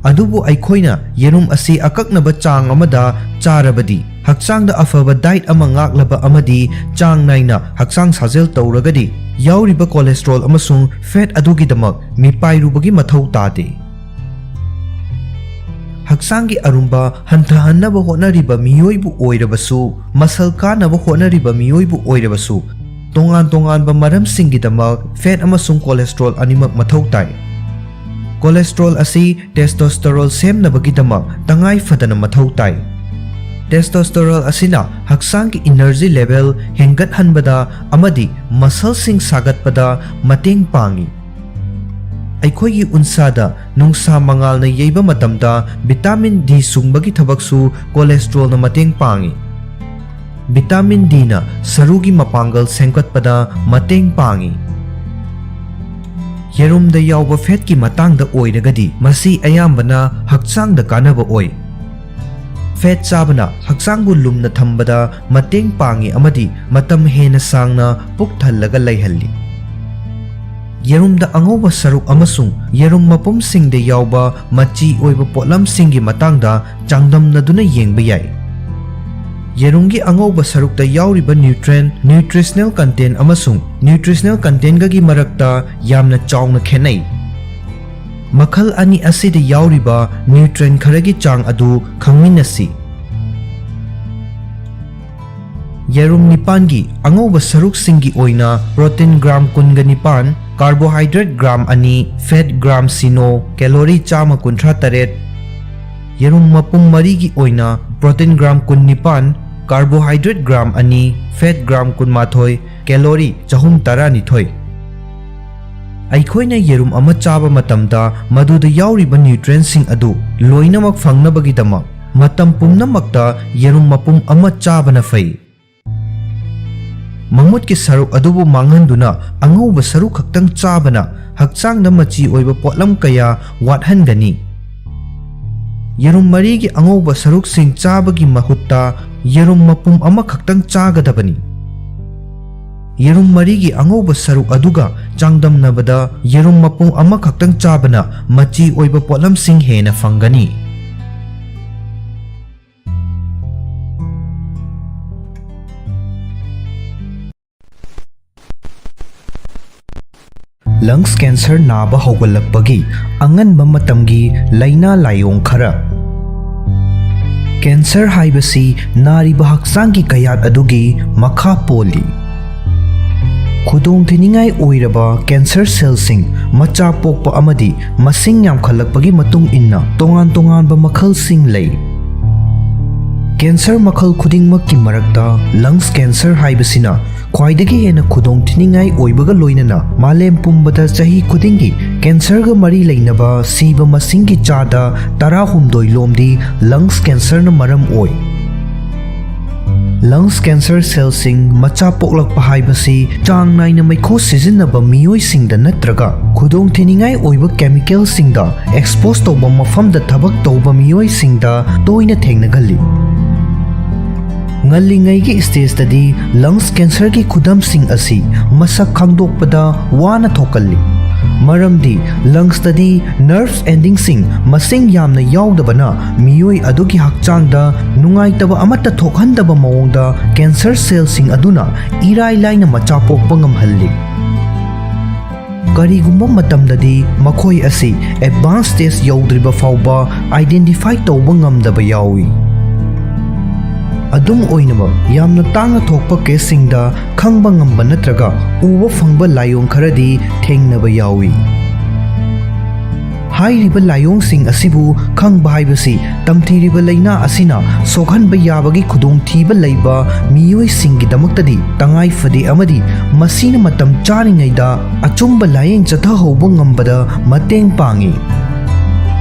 ꯑꯗꯨꯕꯨ ꯑꯩꯈꯣꯏꯅ ꯌꯦꯔꯨꯝ ꯑꯁꯤ ꯑꯀꯛꯅꯕ ꯆꯥꯡ ꯑꯃꯗ ꯆꯥꯔꯕꯗꯤ, ꯍꯛꯆꯥꯡꯗ ꯑꯐꯕ diet ꯑꯃ ꯉꯥꯛꯂꯕ ꯑꯃꯗꯤ ꯆꯥꯡ ꯅꯥꯏꯅ ꯍꯛꯆꯥꯡ ꯁꯥꯖꯦꯜ ꯇꯧꯔꯒꯗꯤ, ꯌꯥꯎꯔꯤꯕ cholesterol ꯑꯃꯁꯨꯡ fat ꯑꯗꯨꯒꯤꯗꯃꯛ ꯃꯤꯄꯥꯏꯔꯨꯕꯒꯤ ꯃꯊꯧ ꯇꯥꯗꯦ꯫ ꯍꯛꯆꯥꯡꯒꯤ ꯑꯔꯨꯝꯕ ꯍꯟꯊꯍꯟꯅꯕ ꯍꯣꯠꯅꯔꯤꯕ ꯃꯤꯑꯣꯏꯕꯨ ꯑꯣꯏꯔꯕꯁꯨ, muscle ꯀꯥꯅꯕ ꯍꯣꯠꯅꯔꯤꯕ ꯃꯤꯑꯣꯏꯕꯨ ꯑꯣꯏꯔꯕꯁꯨ, ꯇꯣꯉꯥꯟ ꯇꯣꯉꯥꯟꯕ ꯃꯔꯝꯁꯤꯡꯒꯤꯗꯃꯛ fat ꯑꯃꯁꯨꯡ cholesterol ꯑꯅꯤꯃꯛ ꯃꯊꯧ ꯇꯥꯏ꯫ Cholesterol ꯑꯁꯤ testosterone ꯁꯦꯝꯅꯕꯒꯤꯗꯃꯛ ꯇꯉꯥꯏ ꯐꯗꯅ ꯃꯊꯧ ꯇꯥꯏ꯫ Testosterone ꯑꯁꯤꯅ ꯍꯛꯆꯥꯡꯒꯤ energy level ꯍꯦꯟꯒꯠꯍꯟꯕꯗ ꯑꯃꯗꯤ muscleꯁꯤꯡ ꯁꯥꯒꯠꯄꯗ ꯃꯇꯦꯡ ꯄꯥꯡꯏ꯫ ꯑꯩꯈꯣꯏꯒꯤ ꯎꯟꯁꯥꯗ ꯅꯨꯡꯁꯥ ꯃꯉꯥꯜꯅ ꯌꯩꯕ ꯃꯇꯝꯗ vitamin D ꯁꯨꯡꯕꯒꯤ ꯊꯕꯛꯁꯨ cholesterolꯅ ꯃꯇꯦꯡ ꯄꯥꯡꯏ꯫ Vitamin Dꯅ ꯁꯔꯨꯒꯤ ꯃꯄꯥꯡꯒꯜ ꯁꯦꯝꯒꯠꯄꯗ ꯃꯇꯦꯡ ꯄꯥꯡꯏ꯫ ꯌꯦꯔꯨꯝꯗ ꯌꯥꯎꯕ fatꯀꯤ ꯃꯇꯥꯡꯗ ꯑꯣꯏꯔꯒꯗꯤ, ꯃꯁꯤ ꯑꯌꯥꯝꯕꯅ ꯍꯛꯆꯥꯡꯗ ꯀꯥꯟꯅꯕ ꯑꯣꯏ꯫ Fat ꯆꯥꯕꯅ ꯍꯛꯆꯥꯡꯕꯨ ꯂꯨꯝꯅ ꯊꯝꯕꯗ ꯃꯇꯦꯡ ꯄꯥꯡꯏ ꯑꯃꯗꯤ ꯃꯇꯝ ꯍꯦꯟꯅ ꯁꯥꯡꯅ ꯄꯨꯛ ꯊꯜꯂꯒ ꯂꯩꯍꯜꯂꯤ꯫ ꯌꯦꯔꯨꯝꯗ ꯑꯉꯧꯕ ꯁꯔꯨꯛ ꯑꯃꯁꯨꯡ ꯌꯦꯔꯨꯝ ꯃꯄꯨꯝꯁꯤꯡꯗ ꯌꯥꯎꯕ ꯃꯆꯤ ꯑꯣꯏꯕ ꯄꯣꯠꯂꯝꯁꯤꯡꯒꯤ ꯃꯇꯥꯡꯗ ꯆꯥꯡꯗꯝꯅꯗꯨꯅ ꯌꯦꯡꯕ ꯌꯥꯏ꯫ ꯌꯦꯔꯨꯝꯒꯤ ꯑꯉꯧꯕ ꯁꯔꯨꯛꯇ ꯌꯥꯎꯔꯤꯕ nutrient, nutritional content ꯑꯃꯁꯨꯡ nutritional contentꯒꯒꯤ ꯃꯔꯛꯇ ꯌꯥꯝꯅ ꯆꯥꯎꯅ ꯈꯦꯠꯅꯩ꯫ ꯃꯈꯜ ꯑꯅꯤ ꯑꯁꯤꯗ ꯌꯥꯎꯔꯤꯕ nutrient ꯈꯔꯒꯤ ꯆꯥꯡ ꯑꯗꯨ ꯈꯪꯃꯤꯟꯅꯁꯤ꯫ ꯌꯦꯔꯨꯝ ꯅꯤꯄꯥꯟꯒꯤ ꯑꯉꯧꯕ ꯁꯔꯨꯛꯁꯤꯡꯒꯤ ꯑꯣꯏꯅ protein gram ꯀꯨꯟꯒ ꯅꯤꯄꯥꯟ, carbohydrate gram ꯑꯅꯤ, fat gram ꯁꯤꯅꯣ, calorie ꯆꯥꯝꯃ ꯀꯨꯟꯊ꯭ꯔꯥ ꯇꯔꯦꯠ꯫ ꯌꯦꯔꯨꯝ ꯃꯄꯨꯝ ꯃꯔꯤꯒꯤ ꯑꯣꯏꯅ protein gram ꯀꯨꯟꯅꯤꯄꯥꯟ, carbohydrate gram ꯑꯅꯤ, fat gram ꯀꯨꯟꯃꯥꯊꯣꯏ, calorie ꯆꯍꯨꯝ ꯇꯔꯥꯅꯤꯊꯣꯏ꯫ ꯑꯩꯈꯣꯏꯅ ꯌꯦꯔꯨꯝ ꯑꯃ ꯆꯥꯕ ꯃꯇꯝꯗ ꯃꯗꯨꯗ ꯌꯥꯎꯔꯤꯕ nutrientꯁꯤꯡ ꯑꯗꯨ ꯂꯣꯏꯅꯃꯛ ꯐꯪꯅꯕꯒꯤꯗꯃꯛ ꯃꯇꯝ ꯄꯨꯝꯅꯃꯛꯇ ꯌꯦꯔꯨꯝ ꯃꯄꯨꯝ ꯑꯃ ꯆꯥꯕꯅ ꯐꯩ꯫ ꯃꯃꯨꯠꯀꯤ ꯁꯔꯨꯛ ꯑꯗꯨꯕꯨ ꯃꯥꯡꯍꯟꯗꯨꯅ ꯑꯉꯧꯕ ꯁꯔꯨꯛ ꯈꯛꯇꯪ ꯆꯥꯕꯅ ꯍꯛꯆꯥꯡꯗ ꯃꯆꯤ ꯑꯣꯏꯕ ꯄꯣꯠꯂꯝ ꯀꯌꯥ ꯋꯥꯠꯍꯟꯒꯅꯤ꯫ ꯌꯦꯔꯨꯝ ꯃꯔꯤꯒꯤ ꯑꯉꯧꯕ ꯁꯔꯨꯛꯁꯤꯡ ꯆꯥꯕꯒꯤ ꯃꯍꯨꯠꯇ ꯌꯦꯔꯨꯝ ꯃꯄꯨꯝ ꯑꯃꯈꯛꯇꯪ ꯆꯥꯒꯗꯕꯅꯤ꯫ ꯌꯦꯔꯨꯝ ꯃꯔꯤꯒꯤ ꯑꯉꯧꯕ ꯁꯔꯨꯛ ꯑꯗꯨꯒ ꯆꯥꯡꯗꯝꯅꯕꯗ ꯌꯦꯔꯨꯝ ꯃꯄꯨꯝ ꯑꯃꯈꯛꯇꯪ ꯆꯥꯕꯅ ꯃꯆꯤ ꯑꯣꯏꯕ ꯄꯣꯠꯂꯝꯁꯤꯡ ꯍꯦꯟꯅ ꯐꯪꯒꯅꯤ꯫ ꯂꯪꯁ ꯀꯦꯟꯁꯔ ꯅꯥꯕ ꯍꯧꯒꯠꯂꯛꯄꯒꯤ ꯑꯉꯟꯕ ꯃꯇꯝꯒꯤ ꯂꯥꯏꯅꯥ ꯂꯥꯏꯑꯣꯡ ꯈꯔ꯫ ꯀꯦꯟꯁꯔ ꯍꯥꯏꯕꯁꯤ ꯅꯥꯔꯤꯕ ꯍꯛꯆꯥꯡꯒꯤ ꯀꯌꯥꯠ ꯑꯗꯨꯒꯤ ꯃꯈꯥ ꯄꯣꯜꯂꯤ꯫ ꯈꯨꯗꯣꯡꯊꯤꯅꯤꯡꯉꯥꯏ ꯑꯣꯏꯔꯕ ꯀꯦꯟꯁꯔ ꯁꯦꯜꯁꯤꯡ ꯃꯆꯥ ꯄꯣꯛꯄ ꯑꯃꯗꯤ ꯃꯁꯤꯡ ꯌꯥꯝꯈꯠꯂꯛꯄꯒꯤ ꯃꯇꯨꯡ ꯏꯟꯅ ꯇꯣꯉꯥꯟ ꯇꯣꯉꯥꯟꯕ ꯃꯈꯜꯁꯤꯡ ꯂꯩ꯫ ꯀꯦꯟꯁꯔ ꯃꯈꯜ ꯈꯨꯗꯤꯡꯃꯛꯀꯤ ꯃꯔꯛꯇ ꯂꯪꯁ ꯀꯦꯟꯁꯔ ꯍꯥꯏꯕꯁꯤꯅ ꯈ꯭ꯋꯥꯏꯗꯒꯤ ꯍꯦꯟꯅ ꯈꯨꯗꯣꯡꯊꯤꯅꯤꯡꯉꯥꯏ ꯑꯣꯏꯕꯒ ꯂꯣꯏꯅꯅ ꯃꯥꯂꯦꯝ ꯄꯨꯝꯕꯗ ꯆꯍꯤ ꯈꯨꯗꯤꯡꯒꯤ ꯀꯦꯟꯁꯔꯒ ꯃꯔꯤ ꯂꯩꯅꯕ ꯁꯤꯕ ꯃꯁꯤꯡꯒꯤ ꯆꯥꯗ ꯇꯔꯥꯍꯨꯝꯗꯣꯏ ꯂꯣꯝꯗꯤ ꯂꯪꯁ ꯀꯦꯟꯁꯔꯅ ꯃꯔꯝ ꯑꯣꯏ꯫ ꯂꯪꯁ ꯀꯦꯟꯁꯔ ꯁꯦꯜꯁꯤꯡ ꯃꯆꯥ ꯄꯣꯛꯂꯛꯄ ꯍꯥꯏꯕꯁꯤ ꯆꯥꯡ ꯅꯥꯏꯅ ꯃꯩꯈꯨ ꯁꯤꯖꯤꯟꯅꯕ ꯃꯤꯑꯣꯏꯁꯤꯡꯗ ꯅꯠꯇ꯭ꯔꯒ ꯈꯨꯗꯣꯡꯊꯤꯅꯤꯡꯉꯥꯏ ꯑꯣꯏꯕ ꯀꯦꯃꯤꯀꯦꯜꯁꯤꯡꯗ ꯑꯦꯛꯁꯄꯣꯖ ꯇꯧꯕ ꯃꯐꯝꯗ ꯊꯕꯛ ꯇꯧꯕ ꯃꯤꯑꯣꯏꯁꯤꯡꯗ ꯇꯣꯏꯅ ꯊꯦꯡꯅꯒꯜꯂꯤ꯫ ꯉꯜꯂꯤꯉꯩꯒꯤ ꯁ꯭ꯇꯦꯖꯇꯗꯤ ꯂꯪꯁ ꯀꯦꯟꯁꯔꯒꯤ ꯈꯨꯗꯝꯁꯤꯡ ꯑꯁꯤ ꯃꯁꯛ ꯈꯪꯗꯣꯛꯄꯗ ꯋꯥꯅ ꯊꯣꯛꯀꯜꯂꯤ, ꯃꯔꯝꯗꯤ ꯂꯪꯁꯇꯗꯤ ꯅꯔꯚ ꯑꯦꯟꯗꯤꯡꯁꯤꯡ ꯃꯁꯤꯡ ꯌꯥꯝꯅ ꯌꯥꯎꯗꯕꯅ ꯃꯤꯑꯣꯏ ꯑꯗꯨꯒꯤ ꯍꯛꯆꯥꯡꯗ ꯅꯨꯡꯉꯥꯏꯇꯕ ꯑꯃꯠꯇ ꯊꯣꯛꯍꯟꯗꯕ ꯃꯑꯣꯡꯗ ꯀꯦꯟꯁꯔ ꯁꯦꯜꯁꯤꯡ ꯑꯗꯨꯅ ꯏꯔꯥꯏ ꯂꯥꯏꯅ ꯃꯆꯥ ꯄꯣꯛꯄ ꯉꯝꯍꯜꯂꯤ꯫ ꯀꯔꯤꯒꯨꯝꯕ ꯃꯇꯝꯗꯗꯤ ꯃꯈꯣꯏ ꯑꯁꯤ ꯑꯦꯗꯚꯥꯟꯁ ꯁ꯭ꯇꯦꯖ ꯌꯧꯗ꯭ꯔꯤꯕ ꯐꯥꯎꯕ ꯑꯥꯏꯗꯦꯟꯇꯤꯐꯥꯏ ꯇꯧꯕ ꯉꯝꯗꯕ ꯌꯥꯎꯏ꯫ ꯑꯗꯨꯝ ꯑꯣꯏꯅꯃꯛ, ꯌꯥꯝꯅ ꯇꯥꯡꯅ ꯊꯣꯛꯄ ꯀꯦꯁꯁꯤꯡꯗ ꯈꯪꯕ ꯉꯝꯕ ꯅꯠꯇ꯭ꯔꯒ ꯎꯕ ꯐꯪꯕ ꯂꯥꯏꯑꯣꯡ ꯈꯔꯗꯤ ꯊꯦꯡꯅꯕ ꯌꯥꯎꯏ꯫ ꯍꯥꯏꯔꯤꯕ ꯂꯥꯏꯑꯣꯡꯁꯤꯡ ꯑꯁꯤꯕꯨ ꯈꯪꯕ ꯍꯥꯏꯕꯁꯤ ꯇꯝꯊꯤꯔꯤꯕ ꯂꯥꯏꯅꯥ ꯑꯁꯤꯅ ꯁꯣꯛꯍꯟꯕ ꯌꯥꯕꯒꯤ ꯈꯨꯗꯣꯡꯊꯤꯕ ꯂꯩꯕ ꯃꯤꯑꯣꯏꯁꯤꯡꯒꯤꯗꯃꯛꯇꯗꯤ ꯇꯉꯥꯏ ꯐꯗꯦ, ꯑꯃꯗꯤ ꯃꯁꯤꯅ ꯃꯇꯝ ꯆꯥꯔꯤꯉꯩꯗ ꯑꯆꯨꯝꯕ ꯂꯥꯌꯦꯡ ꯆꯠꯊꯍꯧꯕ ꯉꯝꯕꯗ ꯃꯇꯦꯡ ꯄꯥꯡꯏ꯫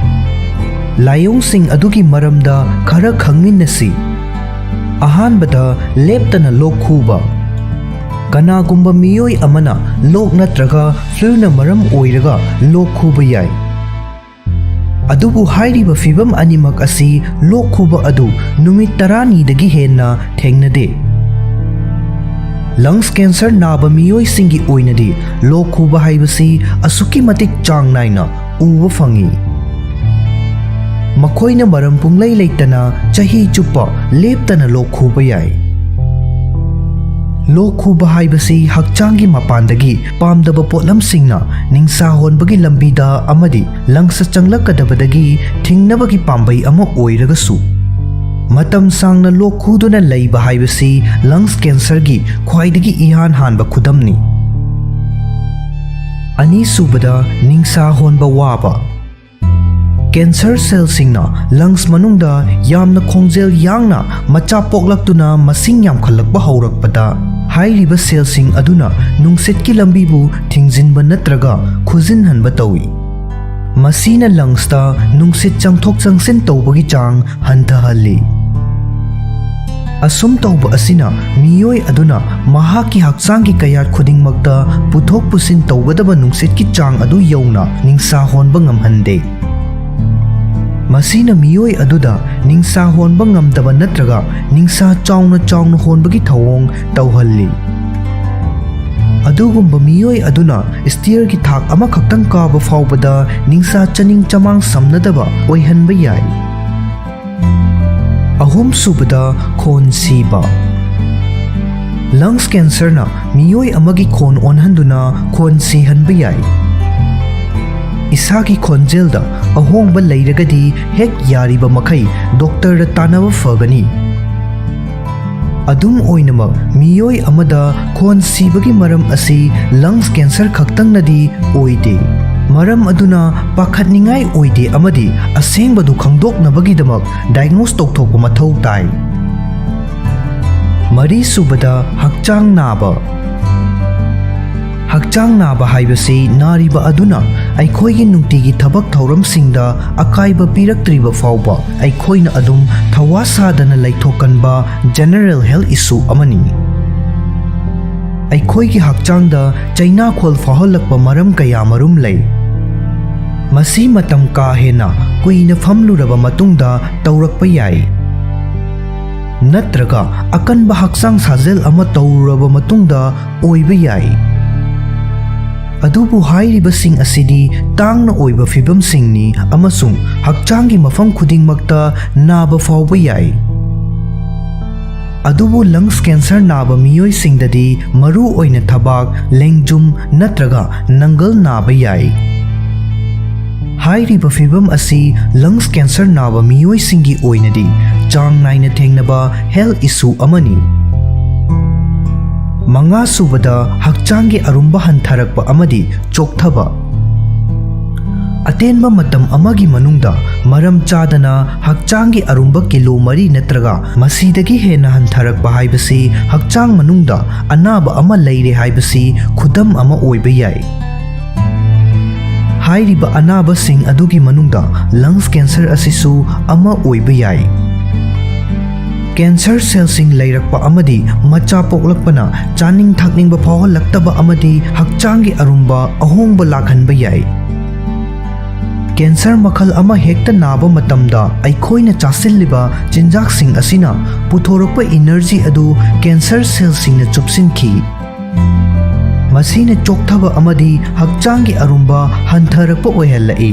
ꯂꯥꯏꯑꯣꯡꯁꯤꯡ ꯑꯗꯨꯒꯤ ꯃꯔꯝꯗ ꯈꯔ ꯈꯪꯃꯤꯟꯅꯁꯤ꯫ ꯑꯍꯥꯟꯕꯗ, ꯂꯦꯞꯇꯅ ꯂꯣꯛ ꯈꯨꯕ꯫ ꯀꯅꯥꯒꯨꯝꯕ ꯃꯤꯑꯣꯏ ꯑꯃꯅ ꯂꯣꯛ ꯅꯠꯇ꯭ꯔꯒ ꯐ꯭ꯂꯨꯅ ꯃꯔꯝ ꯑꯣꯏꯔꯒ ꯂꯣꯛ ꯈꯨꯕ ꯌꯥꯏ꯫ ꯑꯗꯨꯕꯨ ꯍꯥꯏꯔꯤꯕ ꯐꯤꯚꯝ ꯑꯅꯤꯃꯛ ꯑꯁꯤ ꯂꯣꯛ ꯈꯨꯕ ꯑꯗꯨ ꯅꯨꯃꯤꯠ ꯇꯔꯥꯅꯤꯗꯒꯤ ꯍꯦꯟꯅ ꯊꯦꯡꯅꯗꯦ꯫ ꯂꯪꯁ ꯀꯦꯟꯁꯔ ꯅꯥꯕ ꯃꯤꯑꯣꯏꯁꯤꯡꯒꯤ ꯑꯣꯏꯅꯗꯤ ꯂꯣꯛ ꯈꯨꯕ ꯍꯥꯏꯕꯁꯤ ꯑꯁꯨꯛꯀꯤ ꯃꯇꯤꯛ ꯆꯥꯡ ꯅꯥꯏꯅ ꯎꯕ ꯐꯪꯏ꯫ ꯃꯈꯣꯏꯅ ꯃꯔꯝ ꯄꯨꯡꯂꯩ ꯂꯩꯇꯅ ꯆꯍꯤ ꯆꯨꯞꯄ ꯂꯦꯞꯇꯅ ꯂꯣꯛ ꯈꯨꯕ ꯌꯥꯏ꯫ ꯂꯣꯛ ꯈꯨꯕ ꯍꯥꯏꯕꯁꯤ ꯍꯛꯆꯥꯡꯒꯤ ꯃꯄꯥꯟꯗꯒꯤ ꯄꯥꯝꯗꯕ ꯄꯣꯠꯂꯝꯁꯤꯡꯅ ꯅꯤꯡꯁꯥ ꯍꯣꯟꯕꯒꯤ ꯂꯝꯕꯤꯗ ꯑꯃꯗꯤ ꯂꯪꯁꯇ ꯆꯪꯂꯛꯀꯗꯕꯗꯒꯤ ꯊꯤꯡꯅꯕꯒꯤ ꯄꯥꯝꯕꯩ ꯑꯃ ꯑꯣꯏꯔꯒꯁꯨ, ꯃꯇꯝ ꯁꯥꯡꯅ ꯂꯣꯛ ꯈꯨꯗꯨꯅ ꯂꯩꯕ ꯍꯥꯏꯕꯁꯤ ꯂꯪꯁ ꯀꯦꯟꯁꯔꯒꯤ ꯈ꯭ꯋꯥꯏꯗꯒꯤ ꯏꯍꯥꯟ ꯍꯥꯟꯕ ꯈꯨꯗꯝꯅꯤ꯫ ꯑꯅꯤꯁꯨꯕꯗ, ꯅꯤꯡꯁꯥ ꯍꯣꯟꯕ ꯋꯥꯕ꯫ ꯀꯦꯟꯁꯔ ꯁꯦꯜꯁꯤꯡꯅ ꯂꯪꯁ ꯃꯅꯨꯡꯗ ꯌꯥꯝꯅ ꯈꯣꯡꯖꯦꯜ ꯌꯥꯡꯅ ꯃꯆꯥ ꯄꯣꯛꯂꯛꯇꯨꯅ ꯃꯁꯤꯡ ꯌꯥꯝꯈꯠꯂꯛꯄ ꯍꯧꯔꯛꯄꯗ, ꯍꯥꯏꯔꯤꯕ ꯁꯦꯜꯁꯤꯡ ꯑꯗꯨꯅ ꯅꯨꯡꯁꯤꯠꯀꯤ ꯂꯝꯕꯤꯕꯨ ꯊꯤꯡꯖꯤꯟꯕ ꯅꯠꯇ꯭ꯔꯒ ꯈꯨꯖꯤꯟꯍꯟꯕ ꯇꯧꯏ꯫ ꯃꯁꯤꯅ ꯂꯪꯁꯇ ꯅꯨꯡꯁꯤꯠ ꯆꯪꯊꯣꯛ ꯆꯪꯁꯤꯟ ꯇꯧꯕꯒꯤ ꯆꯥꯡ ꯍꯟꯊꯍꯜꯂꯤ꯫ ꯑꯁꯨꯝ ꯇꯧꯕ ꯑꯁꯤꯅ ꯃꯤꯑꯣꯏ ꯑꯗꯨꯅ ꯃꯍꯥꯛꯀꯤ ꯍꯛꯆꯥꯡꯒꯤ ꯀꯌꯥꯠ ꯈꯨꯗꯤꯡꯃꯛꯇ ꯄꯨꯊꯣꯛ ꯄꯨꯁꯤꯟ ꯇꯧꯒꯗꯕ ꯅꯨꯡꯁꯤꯠꯀꯤ ꯆꯥꯡ ꯑꯗꯨ ꯌꯧꯅ ꯅꯤꯡꯁꯥ ꯍꯣꯟꯕ ꯉꯝꯍꯟꯗꯦ꯫ ꯃꯁꯤꯅ ꯃꯤꯑꯣꯏ ꯑꯗꯨꯗ ꯅꯤꯡꯁꯥ ꯍꯣꯟꯕ ꯉꯝꯗꯕ ꯅꯠꯇ꯭ꯔꯒ ꯅꯤꯡꯁꯥ ꯆꯥꯎꯅ ꯆꯥꯎꯅ ꯍꯣꯟꯕꯒꯤ ꯊꯧꯑꯣꯡ ꯇꯧꯍꯜꯂꯤ꯫ ꯑꯗꯨꯒꯨꯝꯕ ꯃꯤꯑꯣꯏ ꯑꯗꯨꯅ ꯁ꯭ꯇꯤꯌꯔꯒꯤ ꯊꯥꯛ ꯑꯃꯈꯛꯇꯪ ꯀꯥꯕ ꯐꯥꯎꯕꯗ ꯅꯤꯡꯁꯥ ꯆꯅꯤꯡ ꯆꯃꯥꯡ ꯁꯝꯅꯗꯕ ꯑꯣꯏꯍꯟꯕ ꯌꯥꯏ꯫ ꯑꯍꯨꯝꯁꯨꯕꯗ, ꯈꯣꯟ ꯁꯤꯕ꯫ ꯂꯪꯁ ꯀꯦꯟꯁꯔꯅ ꯃꯤꯑꯣꯏ ꯑꯃꯒꯤ ꯈꯣꯟ ꯑꯣꯟꯍꯟꯗꯨꯅ ꯈꯣꯟ ꯁꯤꯍꯟꯕ ꯌꯥꯏ꯫ ꯏꯁꯥꯒꯤ ꯈꯣꯟꯖꯦꯜꯗ ꯑꯍꯣꯡꯕ ꯂꯩꯔꯒꯗꯤ ꯍꯦꯛ ꯌꯥꯔꯤꯕ ꯃꯈꯩ ꯗꯣꯛꯇꯔꯗ ꯇꯥꯟꯅꯕ ꯐꯒꯅꯤ꯫ ꯑꯗꯨꯝ ꯑꯣꯏꯅꯃꯛ, ꯃꯤꯑꯣꯏ ꯑꯃꯗ ꯈꯣꯟ ꯁꯤꯕꯒꯤ ꯃꯔꯝ ꯑꯁꯤ ꯂꯪꯁ ꯀꯦꯟꯁꯔ ꯈꯛꯇꯪꯅꯗꯤ ꯑꯣꯏꯗꯦ꯫ ꯃꯔꯝ ꯑꯗꯨꯅ ꯄꯥꯈꯠꯅꯤꯡꯉꯥꯏ ꯑꯣꯏꯗꯦ ꯑꯃꯗꯤ ꯑꯁꯦꯡꯕꯗꯨ ꯈꯪꯗꯣꯛꯅꯕꯒꯤꯗꯃꯛ ꯗꯥꯏꯒꯅꯣꯁ ꯇꯧꯊꯣꯛꯄ ꯃꯊꯧ ꯇꯥꯏ꯫ ꯃꯔꯤꯁꯨꯕꯗ, ꯍꯛꯆꯥꯡ ꯅꯥꯕ꯫ ꯍꯛꯆꯥꯡ ꯅꯥꯕ ꯍꯥꯏꯕꯁꯤ ꯅꯥꯔꯤꯕ ꯑꯗꯨꯅ ꯑꯩꯈꯣꯏꯒꯤ ꯅꯨꯡꯇꯤꯒꯤ ꯊꯕꯛ ꯊꯧꯔꯝꯁꯤꯡꯗ ꯑꯀꯥꯏꯕ ꯄꯤꯔꯛꯇ꯭ꯔꯤꯕ ꯐꯥꯎꯕ ꯑꯩꯈꯣꯏꯅ ꯑꯗꯨꯝ ꯊꯋꯥ ꯁꯥꯗꯅ ꯂꯩꯊꯣꯛꯀꯟꯕ ꯖꯦꯅꯔꯦꯜ ꯍꯦꯜꯊ ꯏꯁꯨ ꯑꯃꯅꯤ꯫ ꯑꯩꯈꯣꯏꯒꯤ ꯍꯛꯆꯥꯡꯗ ꯆꯩꯅꯥꯈꯣꯜ ꯐꯥꯎꯍꯜꯂꯛꯄ ꯃꯔꯝ ꯀꯌꯥ ꯃꯔꯨꯝ ꯂꯩ꯫ ꯃꯁꯤ ꯃꯇꯝ ꯀꯥ ꯍꯦꯟꯅ ꯀꯨꯏꯅ ꯐꯝꯂꯨꯔꯕ ꯃꯇꯨꯡꯗ ꯇꯧꯔꯛꯄ ꯌꯥꯏ, ꯅꯠꯇ꯭ꯔꯒ ꯑꯀꯟꯕ ꯍꯛꯆꯥꯡ ꯁꯥꯖꯦꯜ ꯑꯃ ꯇꯧꯔꯨꯔꯕ ꯃꯇꯨꯡꯗ ꯑꯣꯏꯕ ꯌꯥꯏ꯫ ꯑꯗꯨꯕꯨ ꯍꯥꯏꯔꯤꯕꯁꯤꯡ ꯑꯁꯤꯗꯤ ꯇꯥꯡꯅ ꯑꯣꯏꯕ ꯐꯤꯚꯝꯁꯤꯡꯅꯤ ꯑꯃꯁꯨꯡ ꯍꯛꯆꯥꯡꯒꯤ ꯃꯐꯝ ꯈꯨꯗꯤꯡꯃꯛꯇ ꯅꯥꯕ ꯐꯥꯎꯕ ꯌꯥꯏ꯫ ꯑꯗꯨꯕꯨ ꯂꯪꯁ ꯀꯦꯟꯁꯔ ꯅꯥꯕ ꯃꯤꯑꯣꯏꯁꯤꯡꯗꯗꯤ ꯃꯔꯨ ꯑꯣꯏꯅ ꯊꯕꯥꯛ, ꯂꯦꯡꯖꯨꯝ ꯅꯠꯇ꯭ꯔꯒ ꯅꯪꯒꯜ ꯅꯥꯕ ꯌꯥꯏ꯫ ꯍꯥꯏꯔꯤꯕ ꯐꯤꯚꯝ ꯑꯁꯤ ꯂꯪꯁ ꯀꯦꯟꯁꯔ ꯅꯥꯕ ꯃꯤꯑꯣꯏꯁꯤꯡꯒꯤ ꯑꯣꯏꯅꯗꯤ ꯆꯥꯡ ꯅꯥꯏꯅ ꯊꯦꯡꯅꯕ ꯍꯦꯜꯊ ꯏꯁꯨ ꯑꯃꯅꯤ꯫ ꯃꯉꯥꯁꯨꯕꯗ, ꯍꯛꯆꯥꯡꯒꯤ ꯑꯔꯨꯝꯕ ꯍꯟꯊꯔꯛꯄ ꯑꯃꯗꯤ ꯆꯣꯛꯊꯕ꯫ ꯑꯇꯦꯟꯕ ꯃꯇꯝ ꯑꯃꯒꯤ ꯃꯅꯨꯡꯗ ꯃꯔꯝ ꯆꯥꯗꯅ ꯍꯛꯆꯥꯡꯒꯤ ꯑꯔꯨꯝꯕ ꯀꯤꯂꯣ ꯃꯔꯤ ꯅꯠꯇ꯭ꯔꯒ ꯃꯁꯤꯗꯒꯤ ꯍꯦꯟꯅ ꯍꯟꯊꯔꯛꯄ ꯍꯥꯏꯕꯁꯤ ꯍꯛꯆꯥꯡ ꯃꯅꯨꯡꯗ ꯑꯅꯥꯕ ꯑꯃ ꯂꯩꯔꯦ ꯍꯥꯏꯕꯁꯤ ꯈꯨꯗꯝ ꯑꯃ ꯑꯣꯏꯕ ꯌꯥꯏ꯫ ꯍꯥꯏꯔꯤꯕ ꯑꯅꯥꯕꯁꯤꯡ ꯑꯗꯨꯒꯤ ꯃꯅꯨꯡꯗ ꯂꯪꯁ ꯀꯦꯟꯁꯔ ꯑꯁꯤꯁꯨ ꯑꯃ ꯑꯣꯏꯕ ꯌꯥꯏ꯫ ꯀꯦꯟꯁꯔ ꯁꯦꯜꯁꯤꯡ ꯂꯩꯔꯛꯄ ꯑꯃꯗꯤ ꯃꯆꯥ ꯄꯣꯛꯂꯛꯄꯅ ꯆꯥꯅꯤꯡ ꯊꯛꯅꯤꯡꯕ ꯐꯥꯎꯍꯜꯂꯛꯇꯕ ꯑꯃꯗꯤ ꯍꯛꯆꯥꯡꯒꯤ ꯑꯔꯨꯝꯕ ꯑꯍꯣꯡꯕ ꯂꯥꯛꯍꯟꯕ ꯌꯥꯏ꯫ ꯀꯦꯟꯁꯔ ꯃꯈꯜ ꯑꯃ ꯍꯦꯛꯇ ꯅꯥꯕ ꯃꯇꯝꯗ ꯑꯩꯈꯣꯏꯅ ꯆꯥꯁꯤꯜꯂꯤꯕ ꯆꯤꯟꯖꯥꯛꯁꯤꯡ ꯑꯁꯤꯅ ꯄꯨꯊꯣꯔꯛꯄ ꯏꯅꯔꯖꯤ ꯑꯗꯨ ꯀꯦꯟꯁꯔ ꯁꯦꯜꯁꯤꯡꯅ ꯆꯨꯞꯁꯤꯟꯈꯤ꯫ ꯃꯁꯤꯅ ꯆꯣꯛꯊꯕ ꯑꯃꯗꯤ ꯍꯛꯆꯥꯡꯒꯤ ꯑꯔꯨꯝꯕ ꯍꯟꯊꯔꯛꯄ ꯑꯣꯏꯍꯜꯂꯛꯏ꯫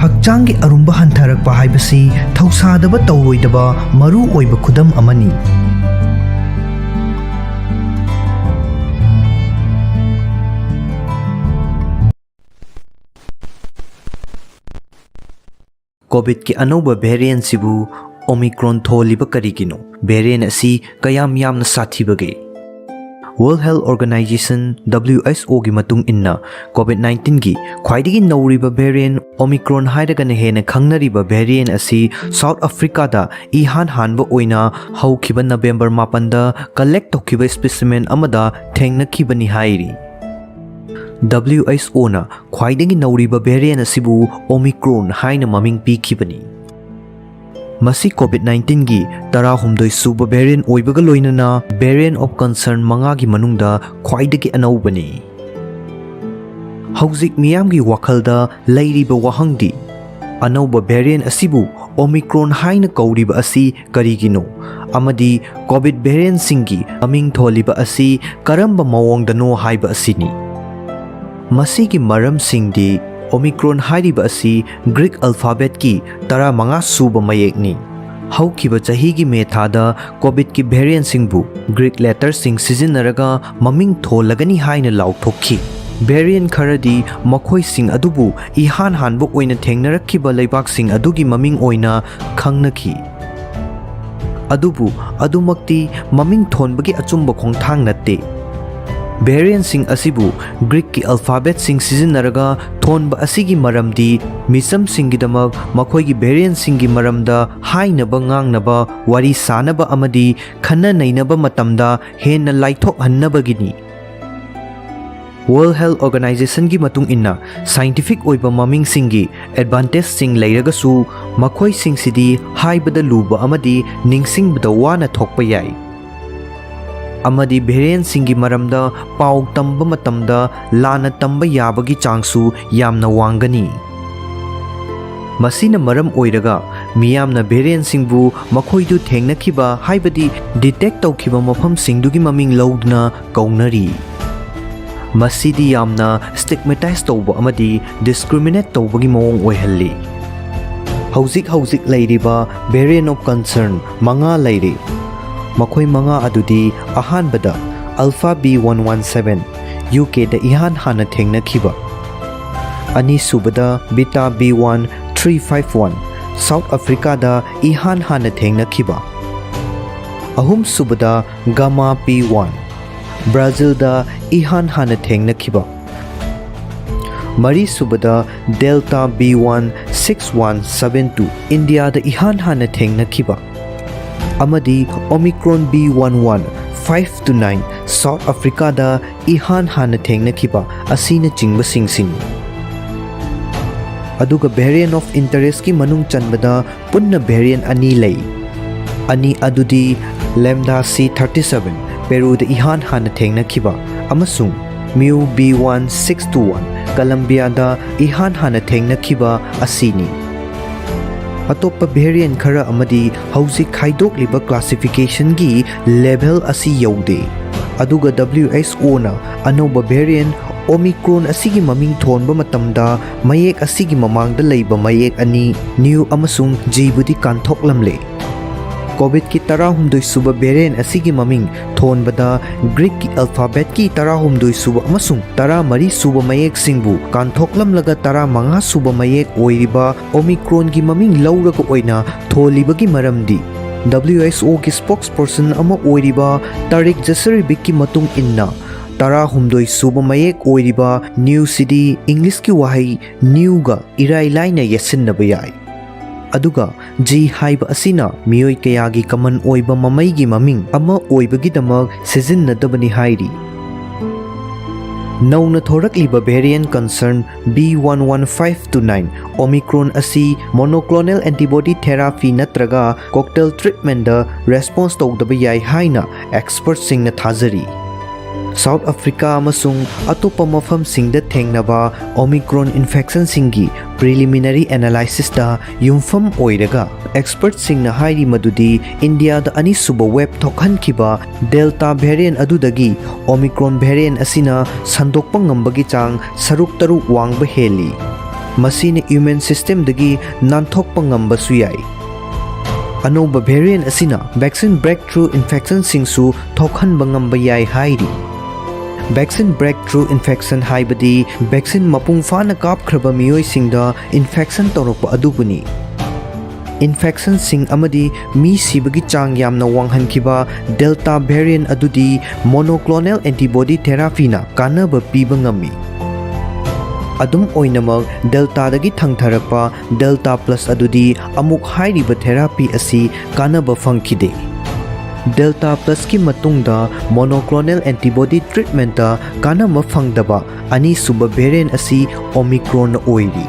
ꯍꯛꯆꯥꯡꯒꯤ ꯑꯔꯨꯝꯕ ꯍꯟꯊꯔꯛꯄ ꯍꯥꯏꯕꯁꯤ ꯊꯧꯁꯥꯗꯕ ꯇꯧꯔꯣꯏꯗꯕ ꯃꯔꯨ ꯑꯣꯏꯕ ꯈꯨꯗꯝ ꯑꯃꯅꯤ꯫ ꯀꯣꯚꯤꯗꯀꯤ ꯑꯅꯧꯕ ꯚꯦꯔꯤꯌꯦꯟꯁꯤꯕꯨ ꯑꯣꯃꯤꯀ꯭ꯔꯣꯟ ꯊꯣꯜꯂꯤꯕ ꯀꯔꯤꯒꯤꯅꯣ? ꯚꯦꯔꯤꯌꯦꯟ ꯑꯁꯤ ꯀꯌꯥꯝ ꯌꯥꯝꯅ ꯁꯥꯊꯤꯕꯒꯦ? World Health Organization, W H O ꯒꯤ ꯃꯇꯨꯡ ꯏꯟꯅ, ꯀꯣꯚꯤꯗ ꯅꯥꯏꯟꯇꯤꯟꯒꯤ ꯈ꯭ꯋꯥꯏꯗꯒꯤ ꯅꯧꯔꯤꯕ ꯚꯦꯔꯤꯌꯦꯟ ꯑꯣꯃꯤꯀ꯭ꯔꯣꯟ ꯍꯥꯏꯔꯒꯅ ꯍꯦꯟꯅ ꯈꯪꯅꯔꯤꯕ ꯚꯦꯔꯤꯌꯦꯟ ꯑꯁꯤ ꯁꯥꯎꯠ ꯑꯐ꯭ꯔꯤꯀꯥꯗ ꯏꯍꯥꯟ ꯍꯥꯟꯕ ꯑꯣꯏꯅ ꯍꯧꯈꯤꯕ ꯅꯕꯦꯝꯕꯔ ꯃꯥꯄꯟꯗ ꯀꯂꯦꯛ ꯇꯧꯈꯤꯕ ꯁ꯭ꯄꯤꯁꯤꯃꯦꯟ ꯑꯃꯗ ꯊꯦꯡꯅꯈꯤꯕꯅꯤ ꯍꯥꯏꯔꯤ꯫ W H O ꯅ ꯈ꯭ꯋꯥꯏꯗꯒꯤ ꯅꯧꯔꯤꯕ ꯚꯦꯔꯤꯌꯦꯟ ꯑꯁꯤꯕꯨ ꯑꯣꯃꯤꯀ꯭ꯔꯣꯟ ꯍꯥꯏꯅ ꯃꯃꯤꯡ ꯄꯤꯈꯤꯕꯅꯤ꯫ ꯃꯁꯤ ꯀꯣꯚꯤꯗ ꯅꯥꯏꯟꯇꯤꯟꯒꯤ ꯇꯔꯥꯍꯨꯝꯗꯣꯏ ꯁꯨꯕ ꯚꯦꯔꯤꯌꯦꯟ ꯑꯣꯏꯕꯒ ꯂꯣꯏꯅꯅ ꯚꯦꯔꯤꯌꯦꯟ ꯑꯣꯐ ꯀꯟꯁꯔꯟ ꯃꯉꯥꯒꯤ ꯃꯅꯨꯡꯗ ꯈ꯭ꯋꯥꯏꯗꯒꯤ ꯑꯅꯧꯕꯅꯤ꯫ ꯍꯧꯖꯤꯛ ꯃꯤꯌꯥꯝꯒꯤ ꯋꯥꯈꯜꯗ ꯂꯩꯔꯤꯕ ꯋꯥꯍꯪꯗꯤ, ꯑꯅꯧꯕ variant ꯑꯁꯤꯕꯨ Omicron ꯍꯥꯏꯅ ꯀꯧꯔꯤꯕ ꯑꯁꯤ ꯀꯔꯤꯒꯤꯅꯣ? ꯑꯃꯗꯤ COVID variantꯁꯤꯡꯒꯤ ꯃꯃꯤꯡ ꯊꯣꯜꯂꯤꯕ ꯑꯁꯤ ꯀꯔꯝꯕ ꯃꯑꯣꯡꯗꯅꯣ ꯍꯥꯏꯕ ꯑꯁꯤꯅꯤ꯫ ꯃꯁꯤꯒꯤ ꯃꯔꯝꯁꯤꯡꯗꯤ, Omicron ꯍꯥꯏꯔꯤꯕ ꯑꯁꯤ Greek alphabetꯀꯤ ꯇꯔꯥꯃꯉꯥ ꯁꯨꯕ ꯃꯌꯦꯛꯅꯤ꯫ ꯍꯧꯈꯤꯕ ꯆꯍꯤꯒꯤ ꯃꯦ ꯊꯥꯗ COVIDꯀꯤ variantꯁꯤꯡꯕꯨ Greek letterꯁꯤꯡ ꯁꯤꯖꯤꯟꯅꯔꯒ ꯃꯃꯤꯡ ꯊꯣꯜꯂꯒꯅꯤ ꯍꯥꯏꯅ ꯂꯥꯎꯊꯣꯛꯈꯤ꯫ Variant ꯈꯔꯗꯤ ꯃꯈꯣꯏꯁꯤꯡ ꯑꯗꯨꯕꯨ ꯏꯍꯥꯟ ꯍꯥꯟꯕ ꯑꯣꯏꯅ ꯊꯦꯡꯅꯔꯛꯈꯤꯕ ꯂꯩꯕꯥꯛꯁꯤꯡ ꯑꯗꯨꯒꯤ ꯃꯃꯤꯡ ꯑꯣꯏꯅ ꯈꯪꯅꯈꯤ꯫ ꯑꯗꯨꯕꯨ ꯑꯗꯨꯃꯛꯇꯤ ꯃꯃꯤꯡ ꯊꯣꯟꯕꯒꯤ ꯑꯆꯨꯝꯕ ꯈꯣꯡꯊꯥꯡ ꯅꯠꯇꯦ꯫ Variantꯁꯤꯡ ꯑꯁꯤꯕꯨ Greekꯀꯤ alphabetꯁꯤꯡ ꯁꯤꯖꯤꯟꯅꯔꯒ ꯊꯣꯟꯕ ꯑꯁꯤꯒꯤ ꯃꯔꯝꯗꯤ, ꯃꯤꯆꯝꯁꯤꯡꯒꯤꯗꯃꯛ ꯃꯈꯣꯏꯒꯤ variantꯁꯤꯡꯒꯤ ꯃꯔꯝꯗ ꯍꯥꯏꯅꯕ, ꯉꯥꯡꯅꯕ, ꯋꯥꯔꯤ ꯁꯥꯅꯕ ꯑꯃꯗꯤ ꯈꯟꯅ ꯅꯩꯅꯕ ꯃꯇꯝꯗ ꯍꯦꯟꯅ ꯂꯥꯏꯊꯣꯛꯍꯟꯅꯕꯒꯤꯅꯤ꯫ World Health Organizationꯒꯤ ꯃꯇꯨꯡ ꯏꯟꯅ, scientific ꯑꯣꯏꯕ ꯃꯃꯤꯡꯁꯤꯡꯒꯤ advantageꯁꯤꯡ ꯂꯩꯔꯒꯁꯨ, ꯃꯈꯣꯏꯁꯤꯡꯁꯤꯗꯤ ꯍꯥꯏꯕꯗ ꯂꯨꯕ ꯑꯃꯗꯤ ꯅꯤꯡꯁꯤꯡꯕꯗ ꯋꯥꯅ ꯊꯣꯛꯄ ꯌꯥꯏ꯫ ꯑꯃꯗꯤ variantꯁꯤꯡꯒꯤ ꯃꯔꯝꯗ ꯄꯥꯎ ꯇꯝꯕ ꯃꯇꯝꯗ ꯂꯥꯟꯅ ꯇꯝꯕ ꯌꯥꯕꯒꯤ ꯆꯥꯡꯁꯨ ꯌꯥꯝꯅ ꯋꯥꯡꯒꯅꯤ꯫ ꯃꯁꯤꯅ ꯃꯔꯝ ꯑꯣꯏꯔꯒ, ꯃꯤꯌꯥꯝꯅ variantꯁꯤꯡꯕꯨ ꯃꯈꯣꯏꯗꯨ ꯊꯦꯡꯅꯈꯤꯕ, ꯍꯥꯏꯕꯗꯤ detect ꯇꯧꯈꯤꯕ ꯃꯐꯝꯁꯤꯡꯗꯨꯒꯤ ꯃꯃꯤꯡ ꯂꯧꯗꯨꯅ ꯀꯧꯅꯔꯤ꯫ ꯃꯁꯤꯗꯤ ꯌꯥꯝꯅ stigmatize ꯇꯧꯕ ꯑꯃꯗꯤ discriminate ꯇꯧꯕꯒꯤ ꯃꯑꯣꯡ ꯑꯣꯏꯍꯜꯂꯤ꯫ ꯍꯧꯖꯤꯛ ꯍꯧꯖꯤꯛ ꯂꯩꯔꯤꯕ variant of concern ꯃꯉꯥ ꯂꯩꯔꯤ꯫ ꯃꯈꯣꯏ ꯃꯉꯥ ꯑꯗꯨꯗꯤ, ꯑꯍꯥꯟꯕꯗ, Alpha B one one seven, UKꯗ ꯏꯍꯥꯟ ꯍꯥꯟꯅ ꯊꯦꯡꯅꯈꯤꯕ꯫ ꯑꯅꯤꯁꯨꯕꯗ, Beta B one three five one, South Africaꯗ ꯏꯍꯥꯟ ꯍꯥꯟꯅ ꯊꯦꯡꯅꯈꯤꯕ꯫ ꯑꯍꯨꯝꯁꯨꯕꯗ, Gamma P one, Brazilꯗ ꯏꯍꯥꯟ ꯍꯥꯟꯅ ꯊꯦꯡꯅꯈꯤꯕ꯫ ꯃꯔꯤꯁꯨꯕꯗ, Delta B one six one seven two, ꯏꯟꯗꯤꯌꯥꯗ ꯏꯍꯥꯟ ꯍꯥꯟꯅ ꯊꯦꯡꯅꯈꯤꯕ꯫ ꯑꯃꯗꯤ Omicron B one one five two nine, South Africaꯗ ꯏꯍꯥꯟ ꯍꯥꯟꯅ ꯊꯦꯡꯅꯈꯤꯕ ꯑꯁꯤꯅꯆꯤꯡꯕꯁꯤꯡꯁꯤꯅꯤ꯫ ꯑꯗꯨꯒ variant of interestꯀꯤ ꯃꯅꯨꯡ ꯆꯟꯕꯗ ꯄꯨꯟꯅ variant ꯑꯅꯤ ꯂꯩ꯫ ꯑꯅꯤ ꯑꯗꯨꯗꯤ, Lambda C thirty seven, Peruꯗ ꯏꯍꯥꯟ ꯍꯥꯟꯅ ꯊꯦꯡꯅꯈꯤꯕ, ꯑꯃꯁꯨꯡ Mu B one six two one, ꯀꯂꯝꯕꯤꯌꯥꯗ ꯏꯍꯥꯟ ꯍꯥꯟꯅ ꯊꯦꯡꯅꯈꯤꯕ ꯑꯁꯤꯅꯤ꯫ ꯑꯇꯣꯞꯄ ꯚꯦꯔꯤꯌꯦꯟ ꯈꯔ ꯑꯃꯗꯤ ꯍꯧꯖꯤꯛ ꯈꯥꯏꯗꯣꯛꯂꯤꯕ ꯀ꯭ꯂꯥꯁꯤꯐꯤꯀꯦꯁꯟꯒꯤ ꯂꯦꯚꯦꯜ ꯑꯁꯤ ꯌꯧꯗꯦ꯫ ꯑꯗꯨꯒ W H O ꯅ ꯑꯅꯧꯕ ꯚꯦꯔꯤꯌꯦꯟ ꯑꯣꯃꯤꯀ꯭ꯔꯣꯟ ꯑꯁꯤꯒꯤ ꯃꯃꯤꯡ ꯊꯣꯟꯕ ꯃꯇꯝꯗ ꯃꯌꯦꯛ ꯑꯁꯤꯒꯤ ꯃꯃꯥꯡꯗ ꯂꯩꯕ ꯃꯌꯦꯛ ꯑꯅꯤ, ꯅ꯭ꯌꯨ ꯑꯃꯁꯨꯡ ꯖꯤꯕꯨꯗꯤ ꯀꯥꯟꯊꯣꯛꯂꯝꯂꯦ꯫ ꯀꯣꯚꯤꯗꯀꯤ ꯇꯔꯥꯍꯨꯝꯗꯣꯏ ꯁꯨꯕ ꯚꯦꯔꯤꯌꯦꯟ ꯑꯁꯤꯒꯤ ꯃꯃꯤꯡ ꯊꯣꯟꯕꯗ ꯒ꯭ꯔꯤꯛꯀꯤ ꯑꯜꯐꯥꯕꯦꯠꯀꯤ ꯇꯔꯥꯍꯨꯝꯗꯣꯏ ꯁꯨꯕ ꯑꯃꯁꯨꯡ ꯇꯔꯥꯃꯔꯤ ꯁꯨꯕ ꯃꯌꯦꯛꯁꯤꯡꯕꯨ ꯀꯥꯟꯊꯣꯛꯂꯝꯂꯒ ꯇꯔꯥꯃꯉꯥ ꯁꯨꯕ ꯃꯌꯦꯛ ꯑꯣꯏꯔꯤꯕ ꯑꯣꯃꯤꯀ꯭ꯔꯣꯟꯒꯤ ꯃꯃꯤꯡ ꯂꯧꯔꯒ ꯑꯣꯏꯅ ꯊꯣꯜꯂꯤꯕꯒꯤ ꯃꯔꯝꯗꯤ W H O ꯒꯤ spokesperson ꯑꯃ ꯑꯣꯏꯔꯤꯕ ꯇꯥꯔꯤꯛ ꯖꯁꯔꯤꯕꯤꯛꯀꯤ ꯃꯇꯨꯡ ꯏꯟꯅ ꯇꯔꯥꯍꯨꯝꯗꯣꯏ ꯁꯨꯕ ꯃꯌꯦꯛ ꯑꯣꯏꯔꯤꯕ ꯅ꯭ꯌꯨꯁꯤꯗꯤ ꯏꯪꯂꯤꯁꯀꯤ ꯋꯥꯍꯩ ꯅ꯭ꯌꯨꯒ ꯏꯔꯥꯏ ꯂꯥꯏꯅ ꯌꯦꯠꯁꯤꯟꯅꯕ ꯌꯥꯏ꯫ ꯑꯗꯨꯒ ꯖꯤ ꯍꯥꯏꯕ ꯑꯁꯤꯅ ꯃꯤꯑꯣꯏ ꯀꯌꯥꯒꯤ ꯀꯃꯟ ꯑꯣꯏꯕ ꯃꯃꯩꯒꯤ ꯃꯃꯤꯡ ꯑꯃ ꯑꯣꯏꯕꯒꯤꯗꯃꯛ ꯁꯤꯖꯤꯟꯅꯗꯕꯅꯤ ꯍꯥꯏꯔꯤ꯫ ꯅꯧꯅ ꯊꯣꯔꯛꯂꯤꯕ variant concern B one one five two nine Omicron ꯑꯁꯤ monoclonal antibody therapy ꯅꯠꯇ꯭ꯔꯒ cocktail treatmentꯗ response ꯇꯧꯗꯕ ꯌꯥꯏ ꯍꯥꯏꯅ expertꯁꯤꯡꯅ ꯊꯥꯖꯔꯤ꯫ South Africa ꯑꯃꯁꯨꯡ ꯑꯇꯣꯞꯄ ꯃꯐꯝꯁꯤꯡꯗ ꯊꯦꯡꯅꯕ Omicron infectionꯁꯤꯡꯒꯤ preliminary analysisꯇ ꯌꯨꯝꯐꯝ ꯑꯣꯏꯔꯒ expertꯁꯤꯡꯅ ꯍꯥꯏꯔꯤ ꯃꯗꯨꯗꯤ ꯏꯟꯗꯤꯌꯥꯗ ꯑꯅꯤꯁꯨꯕ wave ꯊꯣꯛꯍꯟꯈꯤꯕ Delta variant ꯑꯗꯨꯗꯒꯤ Omicron variant ꯑꯁꯤꯅ ꯁꯟꯗꯣꯛꯄ ꯉꯝꯕꯒꯤ ꯆꯥꯡ ꯁꯔꯨꯛ ꯇꯔꯨꯛ ꯋꯥꯡꯕ ꯍꯦꯜꯂꯤ꯫ ꯃꯁꯤꯅ immune systemꯗꯒꯤ ꯅꯥꯟꯊꯣꯛꯄ ꯉꯝꯕꯁꯨ ꯌꯥꯏ꯫ ꯑꯅꯧꯕ variant ꯑꯁꯤꯅ vaccine breakthrough infectionꯁꯤꯡꯁꯨ ꯊꯣꯛꯍꯟꯕ ꯉꯝꯕ ꯌꯥꯏ ꯍꯥꯏꯔꯤ꯫ Vaccine breakthrough infection ꯍꯥꯏꯕꯗꯤ vaccine ꯃꯄꯨꯡ ꯐꯥꯅ ꯀꯥꯞꯈ꯭ꯔꯕ ꯃꯤꯑꯣꯏꯁꯤꯡꯗ infection ꯇꯧꯔꯛꯄ ꯑꯗꯨꯕꯨꯅꯤ꯫ Infectionꯁꯤꯡ ꯑꯃꯗꯤ ꯃꯤ ꯁꯤꯕꯒꯤ ꯆꯥꯡ ꯌꯥꯝꯅ ꯋꯥꯡꯍꯟꯈꯤꯕ Delta variant ꯑꯗꯨꯗꯤ monoclonal antibody therapyꯅ ꯀꯥꯟꯅꯕ ꯄꯤꯕ ꯉꯝꯃꯤ꯫ ꯑꯗꯨꯝ ꯑꯣꯏꯅꯃꯛ, Deltaꯗꯒꯤ ꯊꯪꯊꯔꯛꯄ Delta Plus ꯑꯗꯨꯗꯤ ꯑꯃꯨꯛ ꯍꯥꯏꯔꯤꯕ therapy ꯑꯁꯤ ꯀꯥꯟꯅꯕ ꯐꯪꯈꯤꯗꯦ꯫ Delta Plusꯀꯤ ꯃꯇꯨꯡꯗ monoclonal antibody treatmentꯇ ꯀꯥꯟꯅꯕ ꯐꯪꯗꯕ ꯑꯅꯤꯁꯨꯕ variant ꯑꯁꯤ Omicronꯅ ꯑꯣꯏꯔꯤ꯫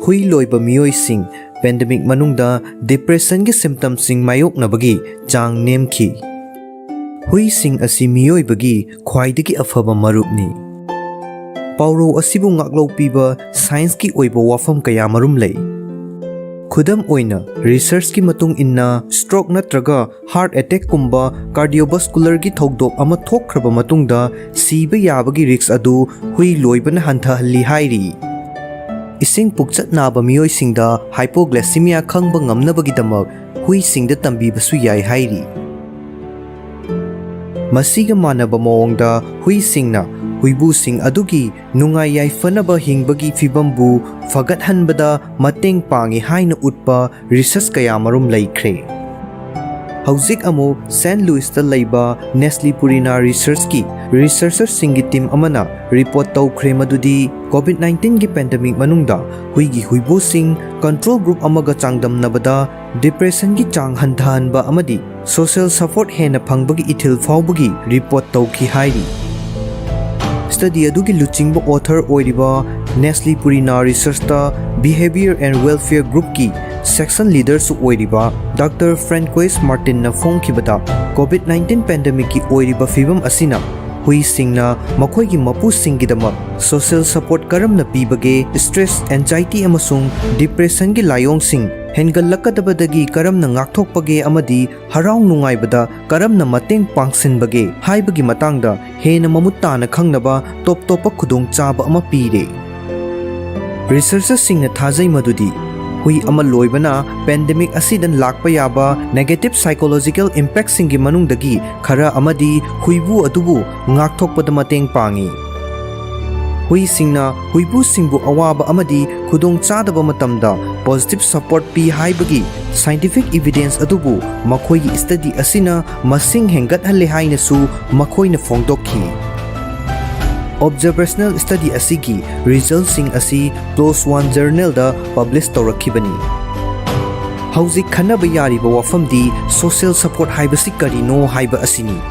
ꯍꯨꯏ ꯂꯣꯏꯕ ꯃꯤꯑꯣꯏꯁꯤꯡ Pandemic ꯃꯅꯨꯡꯗ depressionꯒꯤ symptomꯁꯤꯡ ꯃꯥꯌꯣꯛꯅꯕꯒꯤ ꯆꯥꯡ ꯅꯦꯝꯈꯤ꯫ ꯍꯨꯏꯁꯤꯡ ꯑꯁꯤ ꯃꯤꯑꯣꯏꯕꯒꯤ ꯈ꯭ꯋꯥꯏꯗꯒꯤ ꯑꯐꯕ ꯃꯔꯨꯞꯅꯤ꯫ ꯄꯥꯎꯔꯧ ꯑꯁꯤꯕꯨ ꯉꯥꯛꯂꯧ ꯄꯤꯕ scienceꯀꯤ ꯑꯣꯏꯕ ꯋꯥꯐꯝ ꯀꯌꯥꯃꯔꯨꯝ ꯂꯩ꯫ ꯈꯨꯗꯝ ꯑꯣꯏꯅ, researchꯀꯤ ꯃꯇꯨꯡ ꯏꯟꯅ, stroke ꯅꯠꯇ꯭ꯔꯒ heart attackꯀꯨꯝꯕ cardiovascularꯒꯤ ꯊꯧꯗꯣꯛ ꯑꯃ ꯊꯣꯛꯈ꯭ꯔꯕ ꯃꯇꯨꯡꯗ ꯁꯤꯕ ꯌꯥꯕꯒꯤ risk ꯑꯗꯨ ꯍꯨꯏ ꯂꯣꯏꯕꯅ ꯍꯟꯊꯍꯜꯂꯤ ꯍꯥꯏꯔꯤ꯫ ꯏꯁꯤꯡ ꯄꯨꯛꯆꯠ ꯅꯥꯕ ꯃꯤꯑꯣꯏꯁꯤꯡꯗ hypoglycemia ꯈꯪꯕ ꯉꯝꯅꯕꯒꯤꯗꯃꯛ ꯍꯨꯏꯁꯤꯡꯗ ꯇꯝꯕꯤꯕꯁꯨ ꯌꯥꯏ ꯍꯥꯏꯔꯤ꯫ ꯃꯁꯤꯒ ꯃꯥꯟꯅꯕ ꯃꯑꯣꯡꯗ, ꯍꯨꯏꯁꯤꯡꯅ ꯍꯨꯏꯕꯨꯁꯤꯡ ꯑꯗꯨꯒꯤ ꯅꯨꯡꯉꯥꯏ ꯌꯥꯏꯐꯅꯕ ꯍꯤꯡꯕꯒꯤ ꯐꯤꯕꯝꯕꯨ ꯐꯒꯠꯍꯟꯕꯗ ꯃꯇꯦꯡ ꯄꯥꯡꯏ ꯍꯥꯏꯅ ꯎꯠꯄ research ꯀꯌꯥꯃꯔꯨꯝ ꯂꯩꯈ꯭ꯔꯦ꯫ ꯍꯧꯖꯤꯛ ꯑꯃꯨꯛ Saint Louisꯇ ꯂꯩꯕ Nestle Purina Researchꯀꯤ researcherꯁꯤꯡꯒꯤ team ꯑꯃꯅ report ꯇꯧꯈ꯭ꯔꯦ ꯃꯗꯨꯗꯤ COVID nineteenꯒꯤ pandemic ꯃꯅꯨꯡꯗ ꯍꯨꯏꯒꯤ ꯍꯨꯏꯕꯨꯁꯤꯡ control group ꯑꯃꯒ ꯆꯥꯡꯗꯝꯅꯕꯗ depressionꯒꯤ ꯆꯥꯡ ꯍꯟꯊꯍꯟꯕ ꯑꯃꯗꯤ social support ꯍꯦꯟꯅ ꯐꯪꯕꯒꯤ ꯏꯊꯤꯜ ꯐꯥꯎꯕꯒꯤ report ꯇꯧꯈꯤ ꯍꯥꯏꯔꯤ꯫ Study ꯑꯗꯨꯒꯤ ꯂꯨꯆꯤꯡꯕ author ꯑꯣꯏꯔꯤꯕ Nestle Purina Researchꯇ Behavior and Welfare Groupꯀꯤ section leaderꯁꯨ ꯑꯣꯏꯔꯤꯕ Doctor Francois Martinꯅ ꯐꯣꯡꯈꯤꯕꯗ, COVID nineteen pandemicꯀꯤ ꯑꯣꯏꯔꯤꯕ ꯐꯤꯕꯝ ꯑꯁꯤꯅ ꯍꯨꯏꯁꯤꯡꯅ ꯃꯈꯣꯏꯒꯤ ꯃꯄꯨꯁꯤꯡꯒꯤꯗꯃꯛ social support ꯀꯔꯝꯅ ꯄꯤꯕꯒꯦ, stress, anxiety ꯑꯃꯁꯨꯡ depressionꯒꯤ ꯂꯥꯏꯑꯣꯡꯁꯤꯡ ꯍꯦꯟꯒꯠꯂꯛꯀꯗꯕꯗꯒꯤ ꯀꯔꯝꯅ ꯉꯥꯛꯊꯣꯛꯄꯒꯦ ꯑꯃꯗꯤ ꯍꯔꯥꯎ ꯅꯨꯡꯉꯥꯏꯕꯗ ꯀꯔꯝꯅ ꯃꯇꯦꯡ ꯄꯥꯡꯁꯤꯟꯕꯒꯦ ꯍꯥꯏꯕꯒꯤ ꯃꯇꯥꯡꯗ ꯍꯦꯟꯅ ꯃꯃꯨꯠ ꯇꯥꯅ ꯈꯪꯅꯕ ꯇꯣꯞ ꯇꯣꯞꯄ ꯈꯨꯗꯣꯡꯆꯥꯕ ꯑꯃ ꯄꯤꯔꯦ꯫ Researcherꯁꯤꯡꯅ ꯊꯥꯖꯩ ꯃꯗꯨꯗꯤ ꯍꯨꯏ ꯑꯃ ꯂꯣꯏꯕꯅ pandemic ꯑꯁꯤꯗ ꯂꯥꯛꯄ ꯌꯥꯕ negative psychological impactꯁꯤꯡꯒꯤ ꯃꯅꯨꯡꯗꯒꯤ ꯈꯔ ꯑꯃꯗꯤ ꯍꯨꯏꯕꯨ ꯑꯗꯨꯕꯨ ꯉꯥꯛꯊꯣꯛꯄꯗ ꯃꯇꯦꯡ ꯄꯥꯡꯏ꯫ ꯍꯨꯏꯁꯤꯡꯅ ꯍꯨꯏꯕꯨꯁꯤꯡꯕꯨ ꯑꯋꯥꯕ ꯑꯃꯗꯤ ꯈꯨꯗꯣꯡꯆꯥꯗꯕ ꯃꯇꯝꯗ positive support ꯄꯤ ꯍꯥꯏꯕꯒꯤ scientific evidence ꯑꯗꯨꯕꯨ ꯃꯈꯣꯏꯒꯤ study ꯑꯁꯤꯅ ꯃꯁꯤꯡ ꯍꯦꯟꯒꯠꯍꯜꯂꯦ ꯍꯥꯏꯅꯁꯨ ꯃꯈꯣꯏꯅ ꯐꯣꯡꯗꯣꯛꯈꯤ꯫ Observational study ꯑꯁꯤꯒꯤ resultꯁꯤꯡ ꯑꯁꯤ PLOS One journalꯗ publish ꯇꯧꯔꯛꯈꯤꯕꯅꯤ꯫ ꯍꯧꯖꯤꯛ ꯈꯟꯅꯕ ꯌꯥꯔꯤꯕ ꯋꯥꯐꯝꯗꯤ social support ꯍꯥꯏꯕꯁꯤ ꯀꯔꯤꯅꯣ ꯍꯥꯏꯕ ꯑꯁꯤꯅꯤ꯫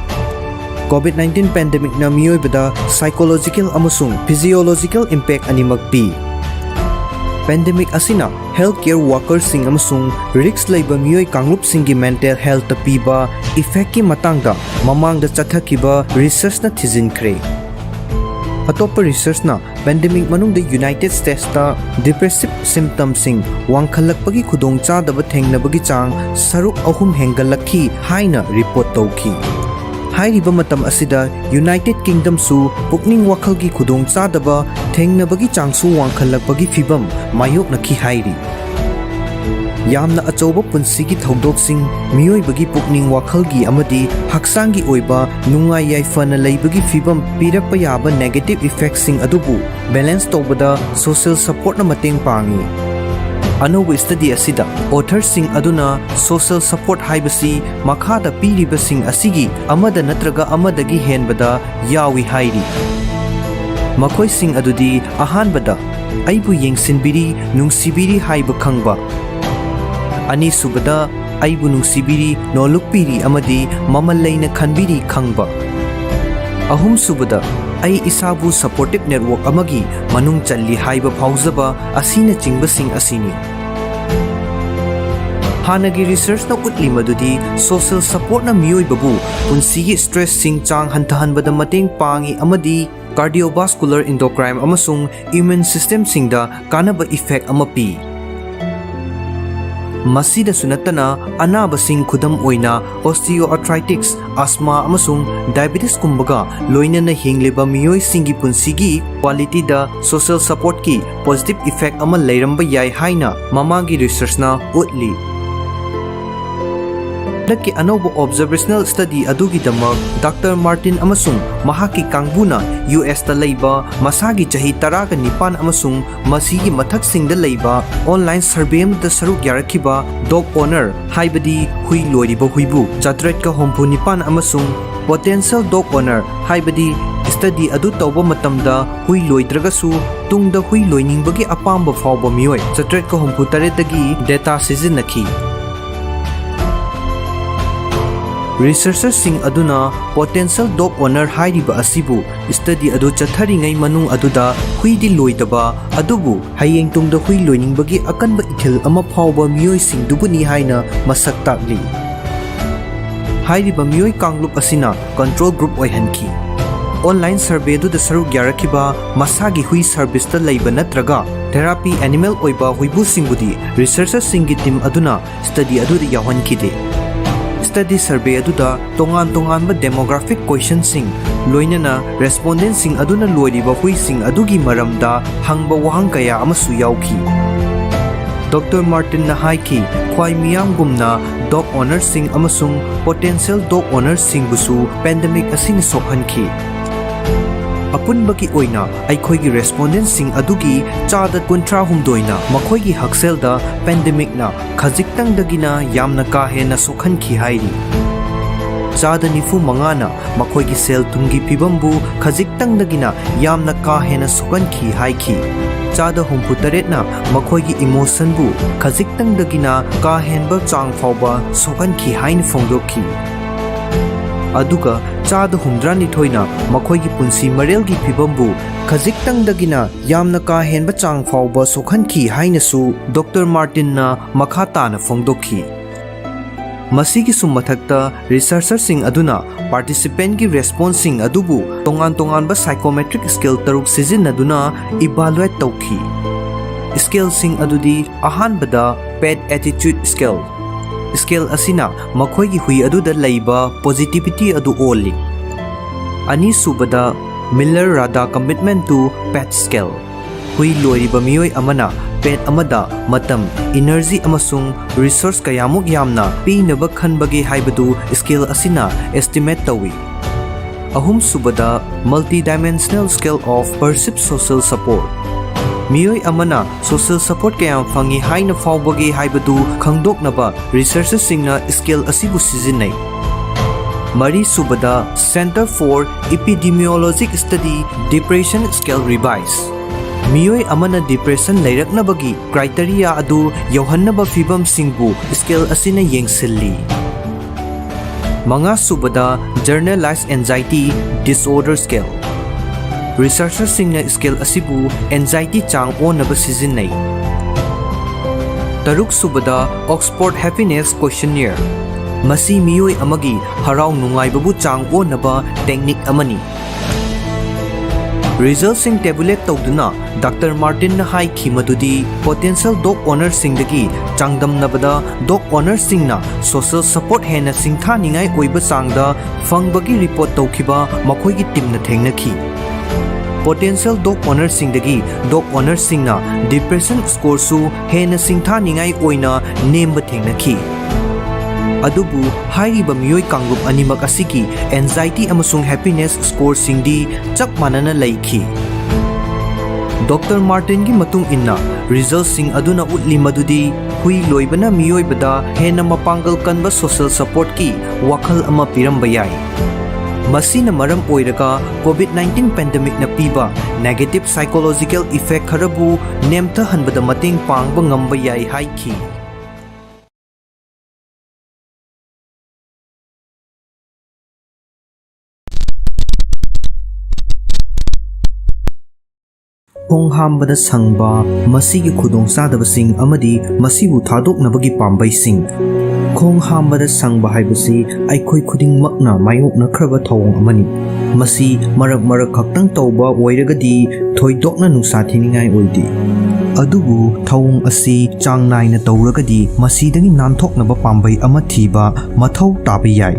COVID nineteen pandemicꯅ ꯃꯤꯑꯣꯏꯕꯗ psychological ꯑꯃꯁꯨꯡ physiological impact ꯑꯅꯤꯃꯛ ꯄꯤ꯫ Pandemic ꯑꯁꯤꯅ healthcare workerꯁꯤꯡ ꯑꯃꯁꯨꯡ risk ꯂꯩꯕ ꯃꯤꯑꯣꯏ ꯀꯥꯡꯂꯨꯞꯁꯤꯡꯒꯤ mental healthꯇ ꯄꯤꯕ effectꯀꯤ ꯃꯇꯥꯡꯗ ꯃꯃꯥꯡꯗ ꯆꯠꯊꯈꯤꯕ researchꯅ ꯊꯤꯖꯤꯟꯈ꯭ꯔꯦ꯫ ꯑꯇꯣꯞꯄ researchꯅ pandemic ꯃꯅꯨꯡꯗ United Statesꯇ depressive symptomꯁꯤꯡ ꯋꯥꯡꯈꯠꯂꯛꯄꯒꯤ ꯈꯨꯗꯣꯡꯆꯥꯗꯕ ꯊꯦꯡꯅꯕꯒꯤ ꯆꯥꯡ ꯁꯔꯨꯛ ꯑꯍꯨꯝ ꯍꯦꯟꯒꯠꯂꯛꯈꯤ ꯍꯥꯏꯅ report ꯇꯧꯈꯤ꯫ ꯍꯥꯏꯔꯤꯕ ꯃꯇꯝ ꯑꯁꯤꯗ United Kingdomꯁꯨ ꯄꯨꯛꯅꯤꯡ ꯋꯥꯈꯜꯒꯤ ꯈꯨꯗꯣꯡꯆꯥꯗꯕ ꯊꯦꯡꯅꯕꯒꯤ ꯆꯥꯡꯁꯨ ꯋꯥꯡꯈꯠꯂꯛꯄꯒꯤ ꯐꯤꯚꯝ ꯃꯥꯌꯣꯛꯅꯈꯤ ꯍꯥꯏꯔꯤ꯫ ꯌꯥꯝꯅ ꯑꯆꯧꯕ ꯄꯨꯟꯁꯤꯒꯤ ꯊꯧꯗꯣꯛꯁꯤꯡ, ꯃꯤꯑꯣꯏꯕꯒꯤ ꯄꯨꯛꯅꯤꯡ ꯋꯥꯈꯜꯒꯤ ꯑꯃꯗꯤ ꯍꯛꯆꯥꯡꯒꯤ ꯑꯣꯏꯕ ꯅꯨꯡꯉꯥꯏ ꯌꯥꯏꯐꯅ ꯂꯩꯕꯒꯤ ꯐꯤꯚꯝ ꯄꯤꯔꯛꯄ ꯌꯥꯕ negative effectꯁꯤꯡ ꯑꯗꯨꯕꯨ balance ꯇꯧꯕꯗ social supportꯅ ꯃꯇꯦꯡ ꯄꯥꯡꯏ꯫ ꯑꯅꯧꯕ study ꯑꯁꯤꯗ authorꯁꯤꯡ ꯑꯗꯨꯅ social support ꯍꯥꯏꯕꯁꯤ ꯃꯈꯥꯗ ꯄꯤꯔꯤꯕꯁꯤꯡ ꯑꯁꯤꯒꯤ ꯑꯃꯗ ꯅꯠꯇ꯭ꯔꯒ ꯑꯃꯗꯒꯤ ꯍꯦꯟꯕꯗ ꯌꯥꯎꯏ ꯍꯥꯏꯔꯤ꯫ ꯃꯈꯣꯏꯁꯤꯡ ꯑꯗꯨꯗꯤ: ꯑꯍꯥꯟꯕꯗ, "ꯑꯩꯕꯨ ꯌꯦꯡꯁꯤꯟꯕꯤꯔꯤ, ꯅꯨꯡꯁꯤꯕꯤꯔꯤ ꯍꯥꯏꯕ ꯈꯪꯕ"꯫ ꯑꯅꯤꯁꯨꯕꯗ, "ꯑꯩꯕꯨ ꯅꯨꯡꯁꯤꯕꯤꯔꯤ, ꯅꯣꯜꯂꯨꯛꯄꯤꯔꯤ ꯑꯃꯗꯤ ꯃꯃꯜ ꯂꯩꯅ ꯈꯟꯕꯤꯔꯤ ꯈꯪꯕ"꯫ ꯑꯍꯨꯝꯁꯨꯕꯗ, "ꯑꯩ ꯏꯁꯥꯕꯨ supportive network ꯑꯃꯒꯤ ꯃꯅꯨꯡ ꯆꯜꯂꯤ ꯍꯥꯏꯕ ꯐꯥꯎꯖꯕ" ꯑꯁꯤꯅꯆꯤꯡꯕꯁꯤꯡ ꯑꯁꯤꯅꯤ꯫ ꯍꯥꯟꯅꯒꯤ researchꯅ ꯎꯠꯂꯤ ꯃꯗꯨꯗꯤ social supportꯅ ꯃꯤꯑꯣꯏꯕꯕꯨ ꯄꯨꯟꯁꯤꯒꯤ stressꯁꯤꯡ ꯆꯥꯡ ꯍꯟꯊꯍꯟꯕꯗ ꯃꯇꯦꯡ ꯄꯥꯡꯏ ꯑꯃꯗꯤ cardiovascular, endocrine ꯑꯃꯁꯨꯡ immune systemꯁꯤꯡꯗ ꯀꯥꯟꯅꯕ effect ꯑꯃ ꯄꯤ꯫ ꯃꯁꯤꯗꯁꯨ ꯅꯠꯇꯅ, ꯑꯅꯥꯕꯁꯤꯡ, ꯈꯨꯗꯝ ꯑꯣꯏꯅ osteoarthritis, asthma ꯑꯃꯁꯨꯡ diabetesꯀꯨꯝꯕꯒ ꯂꯣꯏꯅꯅ ꯍꯤꯡꯂꯤꯕ ꯃꯤꯑꯣꯏꯁꯤꯡꯒꯤ ꯄꯨꯟꯁꯤꯒꯤ qualityꯗ social supportꯀꯤ positive effect ꯑꯃ ꯂꯩꯔꯝꯕ ꯌꯥꯏ ꯍꯥꯏꯅ ꯃꯃꯥꯡꯒꯤ researchꯅ ꯎꯠꯂꯤ꯫ ꯍꯟꯗꯛꯀꯤ ꯑꯅꯧꯕ observational study ꯑꯗꯨꯒꯤꯗꯃꯛ Doctor Martin ꯑꯃꯁꯨꯡ ꯃꯍꯥꯛꯀꯤ ꯀꯥꯡꯕꯨꯅ USꯇ ꯂꯩꯕ ꯃꯁꯥꯒꯤ ꯆꯍꯤ ꯇꯔꯥꯒ ꯅꯤꯄꯥꯟ ꯑꯃꯁꯨꯡ ꯃꯁꯤꯒꯤ ꯃꯊꯛꯁꯤꯡꯗ ꯂꯩꯕ online survey ꯑꯃꯗ ꯁꯔꯨꯛ ꯌꯥꯔꯛꯈꯤꯕ dog owner, ꯍꯥꯏꯕꯗꯤ ꯍꯨꯏ ꯂꯣꯏꯔꯤꯕ ꯍꯨꯏꯕꯨ ꯆꯥꯇ꯭ꯔꯦꯠꯀ ꯍꯨꯝꯐꯨ ꯅꯤꯄꯥꯟ ꯑꯃꯁꯨꯡ potential dog owner, ꯍꯥꯏꯕꯗꯤ study ꯑꯗꯨ ꯇꯧꯕ ꯃꯇꯝꯗ ꯍꯨꯏ ꯂꯣꯏꯗ꯭ꯔꯒꯁꯨ ꯇꯨꯡꯗ ꯍꯨꯏ ꯂꯣꯏꯅꯤꯡꯕꯒꯤ ꯑꯄꯥꯝꯕ ꯐꯥꯎꯕ ꯃꯤꯑꯣꯏ ꯆꯥꯇ꯭ꯔꯦꯠꯀ ꯍꯨꯝꯐꯨ ꯇꯔꯦꯠꯇꯒꯤ data ꯁꯤꯖꯤꯟꯅꯈꯤ꯫ Researcherꯁꯤꯡ ꯑꯗꯨꯅ potential dog owner ꯍꯥꯏꯔꯤꯕ ꯑꯁꯤꯕꯨ study ꯑꯗꯨ ꯆꯠꯊꯔꯤꯉꯩ ꯃꯅꯨꯡ ꯑꯗꯨꯗ ꯍꯨꯏꯗꯤ ꯂꯣꯏꯗꯕ, ꯑꯗꯨꯕꯨ ꯍꯌꯦꯡ ꯇꯨꯡꯗ ꯍꯨꯏ ꯂꯣꯏꯅꯤꯡꯕꯒꯤ ꯑꯀꯟꯕ ꯏꯊꯤꯜ ꯑꯃ ꯐꯥꯎꯕ ꯃꯤꯑꯣꯏꯁꯤꯡꯗꯨꯕꯨꯅꯤ ꯍꯥꯏꯅ ꯃꯁꯛ ꯇꯥꯛꯂꯤ꯫ ꯍꯥꯏꯔꯤꯕ ꯃꯤꯑꯣꯏ ꯀꯥꯡꯂꯨꯞ ꯑꯁꯤꯅ control group ꯑꯣꯏꯍꯟꯈꯤ꯫ Online survey ꯑꯗꯨꯗ ꯁꯔꯨꯛ ꯌꯥꯔꯛꯈꯤꯕ ꯃꯁꯥꯒꯤ ꯍꯨꯏ serviceꯇ ꯂꯩꯕ ꯅꯠꯇ꯭ꯔꯒ therapy animal ꯑꯣꯏꯕ ꯍꯨꯏꯕꯨꯁꯤꯡꯕꯨꯗꯤ researcherꯁꯤꯡꯒꯤ team ꯑꯗꯨꯅ study ꯑꯗꯨꯗ ꯌꯥꯎꯍꯟꯈꯤꯗꯦ꯫ Study survey ꯑꯗꯨꯗ ꯇꯣꯉꯥꯟ ꯇꯣꯉꯥꯟꯕ demographic questionꯁꯤꯡ, ꯂꯣꯏꯅꯅ respondentꯁꯤꯡ ꯑꯗꯨꯅ ꯂꯣꯏꯔꯤꯕ ꯍꯨꯏꯁꯤꯡ ꯑꯗꯨꯒꯤ ꯃꯔꯝꯗ ꯍꯪꯕ ꯋꯥꯍꯪ ꯀꯌꯥ ꯑꯃꯁꯨ ꯌꯥꯎꯈꯤ꯫ Doctor Martinꯅ ꯍꯥꯏꯈꯤ, ꯈ꯭ꯋꯥꯏ ꯃꯤꯌꯥꯝꯒꯨꯝꯅ dog ownerꯁꯤꯡ ꯑꯃꯁꯨꯡ potential dog ownerꯁꯤꯡꯕꯨꯁꯨ pandemic ꯑꯁꯤꯅ ꯁꯣꯛꯍꯟꯈꯤ꯫ ꯑꯄꯨꯟꯕꯒꯤ ꯑꯣꯏꯅ ꯑꯩꯈꯣꯏꯒꯤ respondentꯁꯤꯡ ꯑꯗꯨꯒꯤ ꯆꯥꯗ ꯀꯨꯟꯊ꯭ꯔꯥ ꯍꯨꯝꯗꯣꯏꯅ ꯃꯈꯣꯏꯒꯤ ꯍꯛꯁꯦꯜꯗ pandemicꯅ ꯈꯖꯤꯛꯇꯪꯗꯒꯤꯅ ꯌꯥꯝꯅ ꯀꯥ ꯍꯦꯟꯅ ꯁꯣꯛꯍꯟꯈꯤ ꯍꯥꯏꯔꯤ꯫ ꯆꯥꯗ ꯅꯤꯐꯨ ꯃꯉꯥꯅ ꯃꯈꯣꯏꯒꯤ ꯁꯦꯜ ꯊꯨꯝꯒꯤ ꯐꯤꯕꯝꯕꯨ ꯈꯖꯤꯛꯇꯪꯗꯒꯤꯅ ꯌꯥꯝꯅ ꯀꯥ ꯍꯦꯟꯅ ꯁꯣꯛꯍꯟꯈꯤ ꯍꯥꯏꯈꯤ꯫ ꯆꯥꯗ ꯍꯨꯝꯐꯨ ꯇꯔꯦꯠꯅ ꯃꯈꯣꯏꯒꯤ emotionꯕꯨ ꯈꯖꯤꯛꯇꯪꯗꯒꯤꯅ ꯀꯥ ꯍꯦꯟꯕ ꯆꯥꯡ ꯐꯥꯎꯕ ꯁꯣꯛꯍꯟꯈꯤ ꯍꯥꯏꯅ ꯐꯣꯡꯗꯣꯛꯈꯤ꯫ ꯑꯗꯨꯒ ꯆꯥꯗ ꯍꯨꯝꯗ꯭ꯔꯥꯅꯤꯊꯣꯏꯅ ꯃꯈꯣꯏꯒꯤ ꯄꯨꯟꯁꯤ ꯃꯔꯦꯜꯒꯤ ꯐꯤꯕꯝꯕꯨ ꯈꯖꯤꯛꯇꯪꯗꯒꯤꯅ ꯌꯥꯝꯅ ꯀꯥ ꯍꯦꯟꯕ ꯆꯥꯡ ꯐꯥꯎꯕ ꯁꯣꯛꯍꯟꯈꯤ ꯍꯥꯏꯅꯁꯨ Doctor Martinꯅ ꯃꯈꯥ ꯇꯥꯅ ꯐꯣꯡꯗꯣꯛꯈꯤ꯫ ꯃꯁꯤꯒꯤꯁꯨ ꯃꯊꯛꯇ researcherꯁꯤꯡ ꯑꯗꯨꯅ participantꯀꯤ responseꯁꯤꯡ ꯑꯗꯨꯕꯨ ꯇꯣꯉꯥꯟ ꯇꯣꯉꯥꯟꯕ psychometric scale ꯇꯔꯨꯛ ꯁꯤꯖꯤꯟꯅꯗꯨꯅ evaluate ꯇꯧꯈꯤ꯫ Scaleꯁꯤꯡ ꯑꯗꯨꯗꯤ ꯑꯍꯥꯟꯕꯗ pet attitude scale꯫ Scale ꯑꯁꯤꯅ ꯃꯈꯣꯏꯒꯤ ꯍꯨꯏ ꯑꯗꯨꯗ ꯂꯩꯕ positivity ꯑꯗꯨ ꯑꯣꯜꯂꯤ꯫ ꯑꯅꯤꯁꯨꯕꯗ Miller Rada commitment to pet scale꯫ ꯍꯨꯏ ꯂꯣꯏꯔꯤꯕ ꯃꯤꯑꯣꯏ ꯑꯃꯅ pet ꯑꯃꯗ ꯃꯇꯝ, energy ꯑꯃꯁꯨꯡ resource ꯀꯌꯥꯃꯨꯛ ꯌꯥꯝꯅ ꯄꯤꯅꯕ ꯈꯟꯕꯒꯦ ꯍꯥꯏꯕꯗꯨ scale ꯑꯁꯤꯅ estimate ꯇꯧꯏ꯫ ꯑꯍꯨꯝꯁꯨꯕꯗ Multidimensional Scale of Perceived Social Support꯫ ꯃꯤꯑꯣꯏ ꯑꯃꯅ social support ꯀꯌꯥꯝ ꯐꯪꯏ ꯍꯥꯏꯅ ꯐꯥꯎꯕꯒꯦ ꯍꯥꯏꯕꯗꯨ ꯈꯪꯗꯣꯛꯅꯕ researcherꯁꯤꯡꯅ scale ꯑꯁꯤꯕꯨ ꯁꯤꯖꯤꯟꯅꯩ꯫ ꯃꯔꯤꯁꯨꯕꯗ Center for Epidemiologic Study Depression Scale Revise꯫ ꯃꯤꯑꯣꯏ ꯑꯃꯅ depression ꯂꯩꯔꯛꯅꯕꯒꯤ criteria ꯑꯗꯨ ꯌꯧꯍꯟꯅꯕ ꯐꯤꯚꯝꯁꯤꯡꯕꯨ scale ꯑꯁꯤꯅ ꯌꯦꯡꯁꯤꯜꯂꯤ꯫ ꯃꯉꯥꯁꯨꯕꯗ, Generalized Anxiety Disorder Scale꯫ Researcherꯁꯤꯡꯅ scale ꯑꯁꯤꯕꯨ anxiety ꯆꯥꯡ ꯑꯣꯟꯅꯕ ꯁꯤꯖꯤꯟꯅꯩ꯫ ꯇꯔꯨꯛꯁꯨꯕꯗ, Oxford Happiness Questionnaire꯫ ꯃꯁꯤ ꯃꯤꯑꯣꯏ ꯑꯃꯒꯤ ꯍꯔꯥꯎ ꯅꯨꯡꯉꯥꯏꯕꯕꯨ ꯆꯥꯡ ꯑꯣꯟꯅꯕ technique ꯑꯃꯅꯤ꯫ Resultꯁꯤꯡ tabulate ꯇꯧꯗꯨꯅ Doctor Martinꯅ ꯍꯥꯏꯈꯤ ꯃꯗꯨꯗꯤ, potential dog ownerꯁꯤꯡꯗꯒꯤ ꯆꯥꯡꯗꯝꯅꯕꯗ dog ownerꯁꯤꯡꯅ social support ꯍꯦꯟꯅ ꯁꯤꯡꯊꯥꯅꯤꯡꯉꯥꯏ ꯑꯣꯏꯕ ꯆꯥꯡꯗ ꯐꯪꯕꯒꯤ report ꯇꯧꯈꯤꯕ ꯃꯈꯣꯏꯒꯤ teamꯅ ꯊꯦꯡꯅꯈꯤ꯫ Potential dog ownerꯁꯤꯡꯗꯒꯤ dog ownerꯁꯤꯡꯅ depression scoreꯁꯨ ꯍꯦꯟꯅ ꯁꯤꯡꯊꯥꯅꯤꯡꯉꯥꯏ ꯑꯣꯏꯅ ꯅꯦꯝꯕ ꯊꯦꯡꯅꯈꯤ꯫ ꯑꯗꯨꯕꯨ ꯍꯥꯏꯔꯤꯕ ꯃꯤꯑꯣꯏ ꯀꯥꯡꯂꯨꯞ ꯑꯅꯤꯃꯛ ꯑꯁꯤꯒꯤ anxiety ꯑꯃꯁꯨꯡ happiness scoreꯁꯤꯡꯗꯤ ꯆꯞ ꯃꯥꯟꯅꯅ ꯂꯩꯈꯤ꯫ Doctor Martinꯒꯤ ꯃꯇꯨꯡ ꯏꯟꯅ, resultꯁꯤꯡ ꯑꯗꯨꯅ ꯎꯠꯂꯤ ꯃꯗꯨꯗꯤ ꯍꯨꯏ ꯂꯣꯏꯕꯅ ꯃꯤꯑꯣꯏꯕꯗ ꯍꯦꯟꯅ ꯃꯄꯥꯡꯒꯜ ꯀꯟꯕ social supportꯀꯤ ꯋꯥꯈꯜ ꯑꯃ ꯄꯤꯔꯝꯕ ꯌꯥꯏ꯫ ꯃꯁꯤꯅ ꯃꯔꯝ ꯑꯣꯏꯔꯒ COVID nineteen pandemicꯅ ꯄꯤꯕ negative psychological effect ꯈꯔꯕꯨ ꯅꯦꯝꯊꯍꯟꯕꯗ ꯃꯇꯦꯡ ꯄꯥꯡꯕ ꯉꯝꯕ ꯌꯥꯏ ꯍꯥꯏꯈꯤ꯫ ꯈꯣꯡ ꯍꯥꯝꯕꯗ ꯁꯪꯕ, ꯃꯁꯤꯒꯤ ꯈꯨꯗꯣꯡꯆꯥꯗꯕꯁꯤꯡ ꯑꯃꯗꯤ ꯃꯁꯤꯕꯨ ꯊꯥꯗꯣꯛꯅꯕꯒꯤ ꯄꯥꯝꯕꯩꯁꯤꯡ꯫ ꯈꯣꯡ ꯍꯥꯝꯕꯗ ꯁꯪꯕ ꯍꯥꯏꯕꯁꯤ ꯑꯩꯈꯣꯏ ꯈꯨꯗꯤꯡꯃꯛꯅ ꯃꯥꯌꯣꯛꯅꯈ꯭ꯔꯕ ꯊꯧꯑꯣꯡ ꯑꯃꯅꯤ꯫ ꯃꯁꯤ ꯃꯔꯛ ꯃꯔꯛ ꯈꯛꯇꯪ ꯇꯧꯕ ꯑꯣꯏꯔꯒꯗꯤ ꯊꯣꯏꯗꯣꯛꯅ ꯅꯨꯡꯁꯥ ꯊꯤꯅꯤꯡꯉꯥꯏ ꯑꯣꯏꯗꯦ꯫ ꯑꯗꯨꯕꯨ ꯊꯧꯑꯣꯡ ꯑꯁꯤ ꯆꯥꯡ ꯅꯥꯏꯅ ꯇꯧꯔꯒꯗꯤ ꯃꯁꯤꯗꯒꯤ ꯅꯥꯟꯊꯣꯛꯅꯕ ꯄꯥꯝꯕꯩ ꯑꯃ ꯊꯤꯕ ꯃꯊꯧ ꯇꯥꯕ ꯌꯥꯏ꯫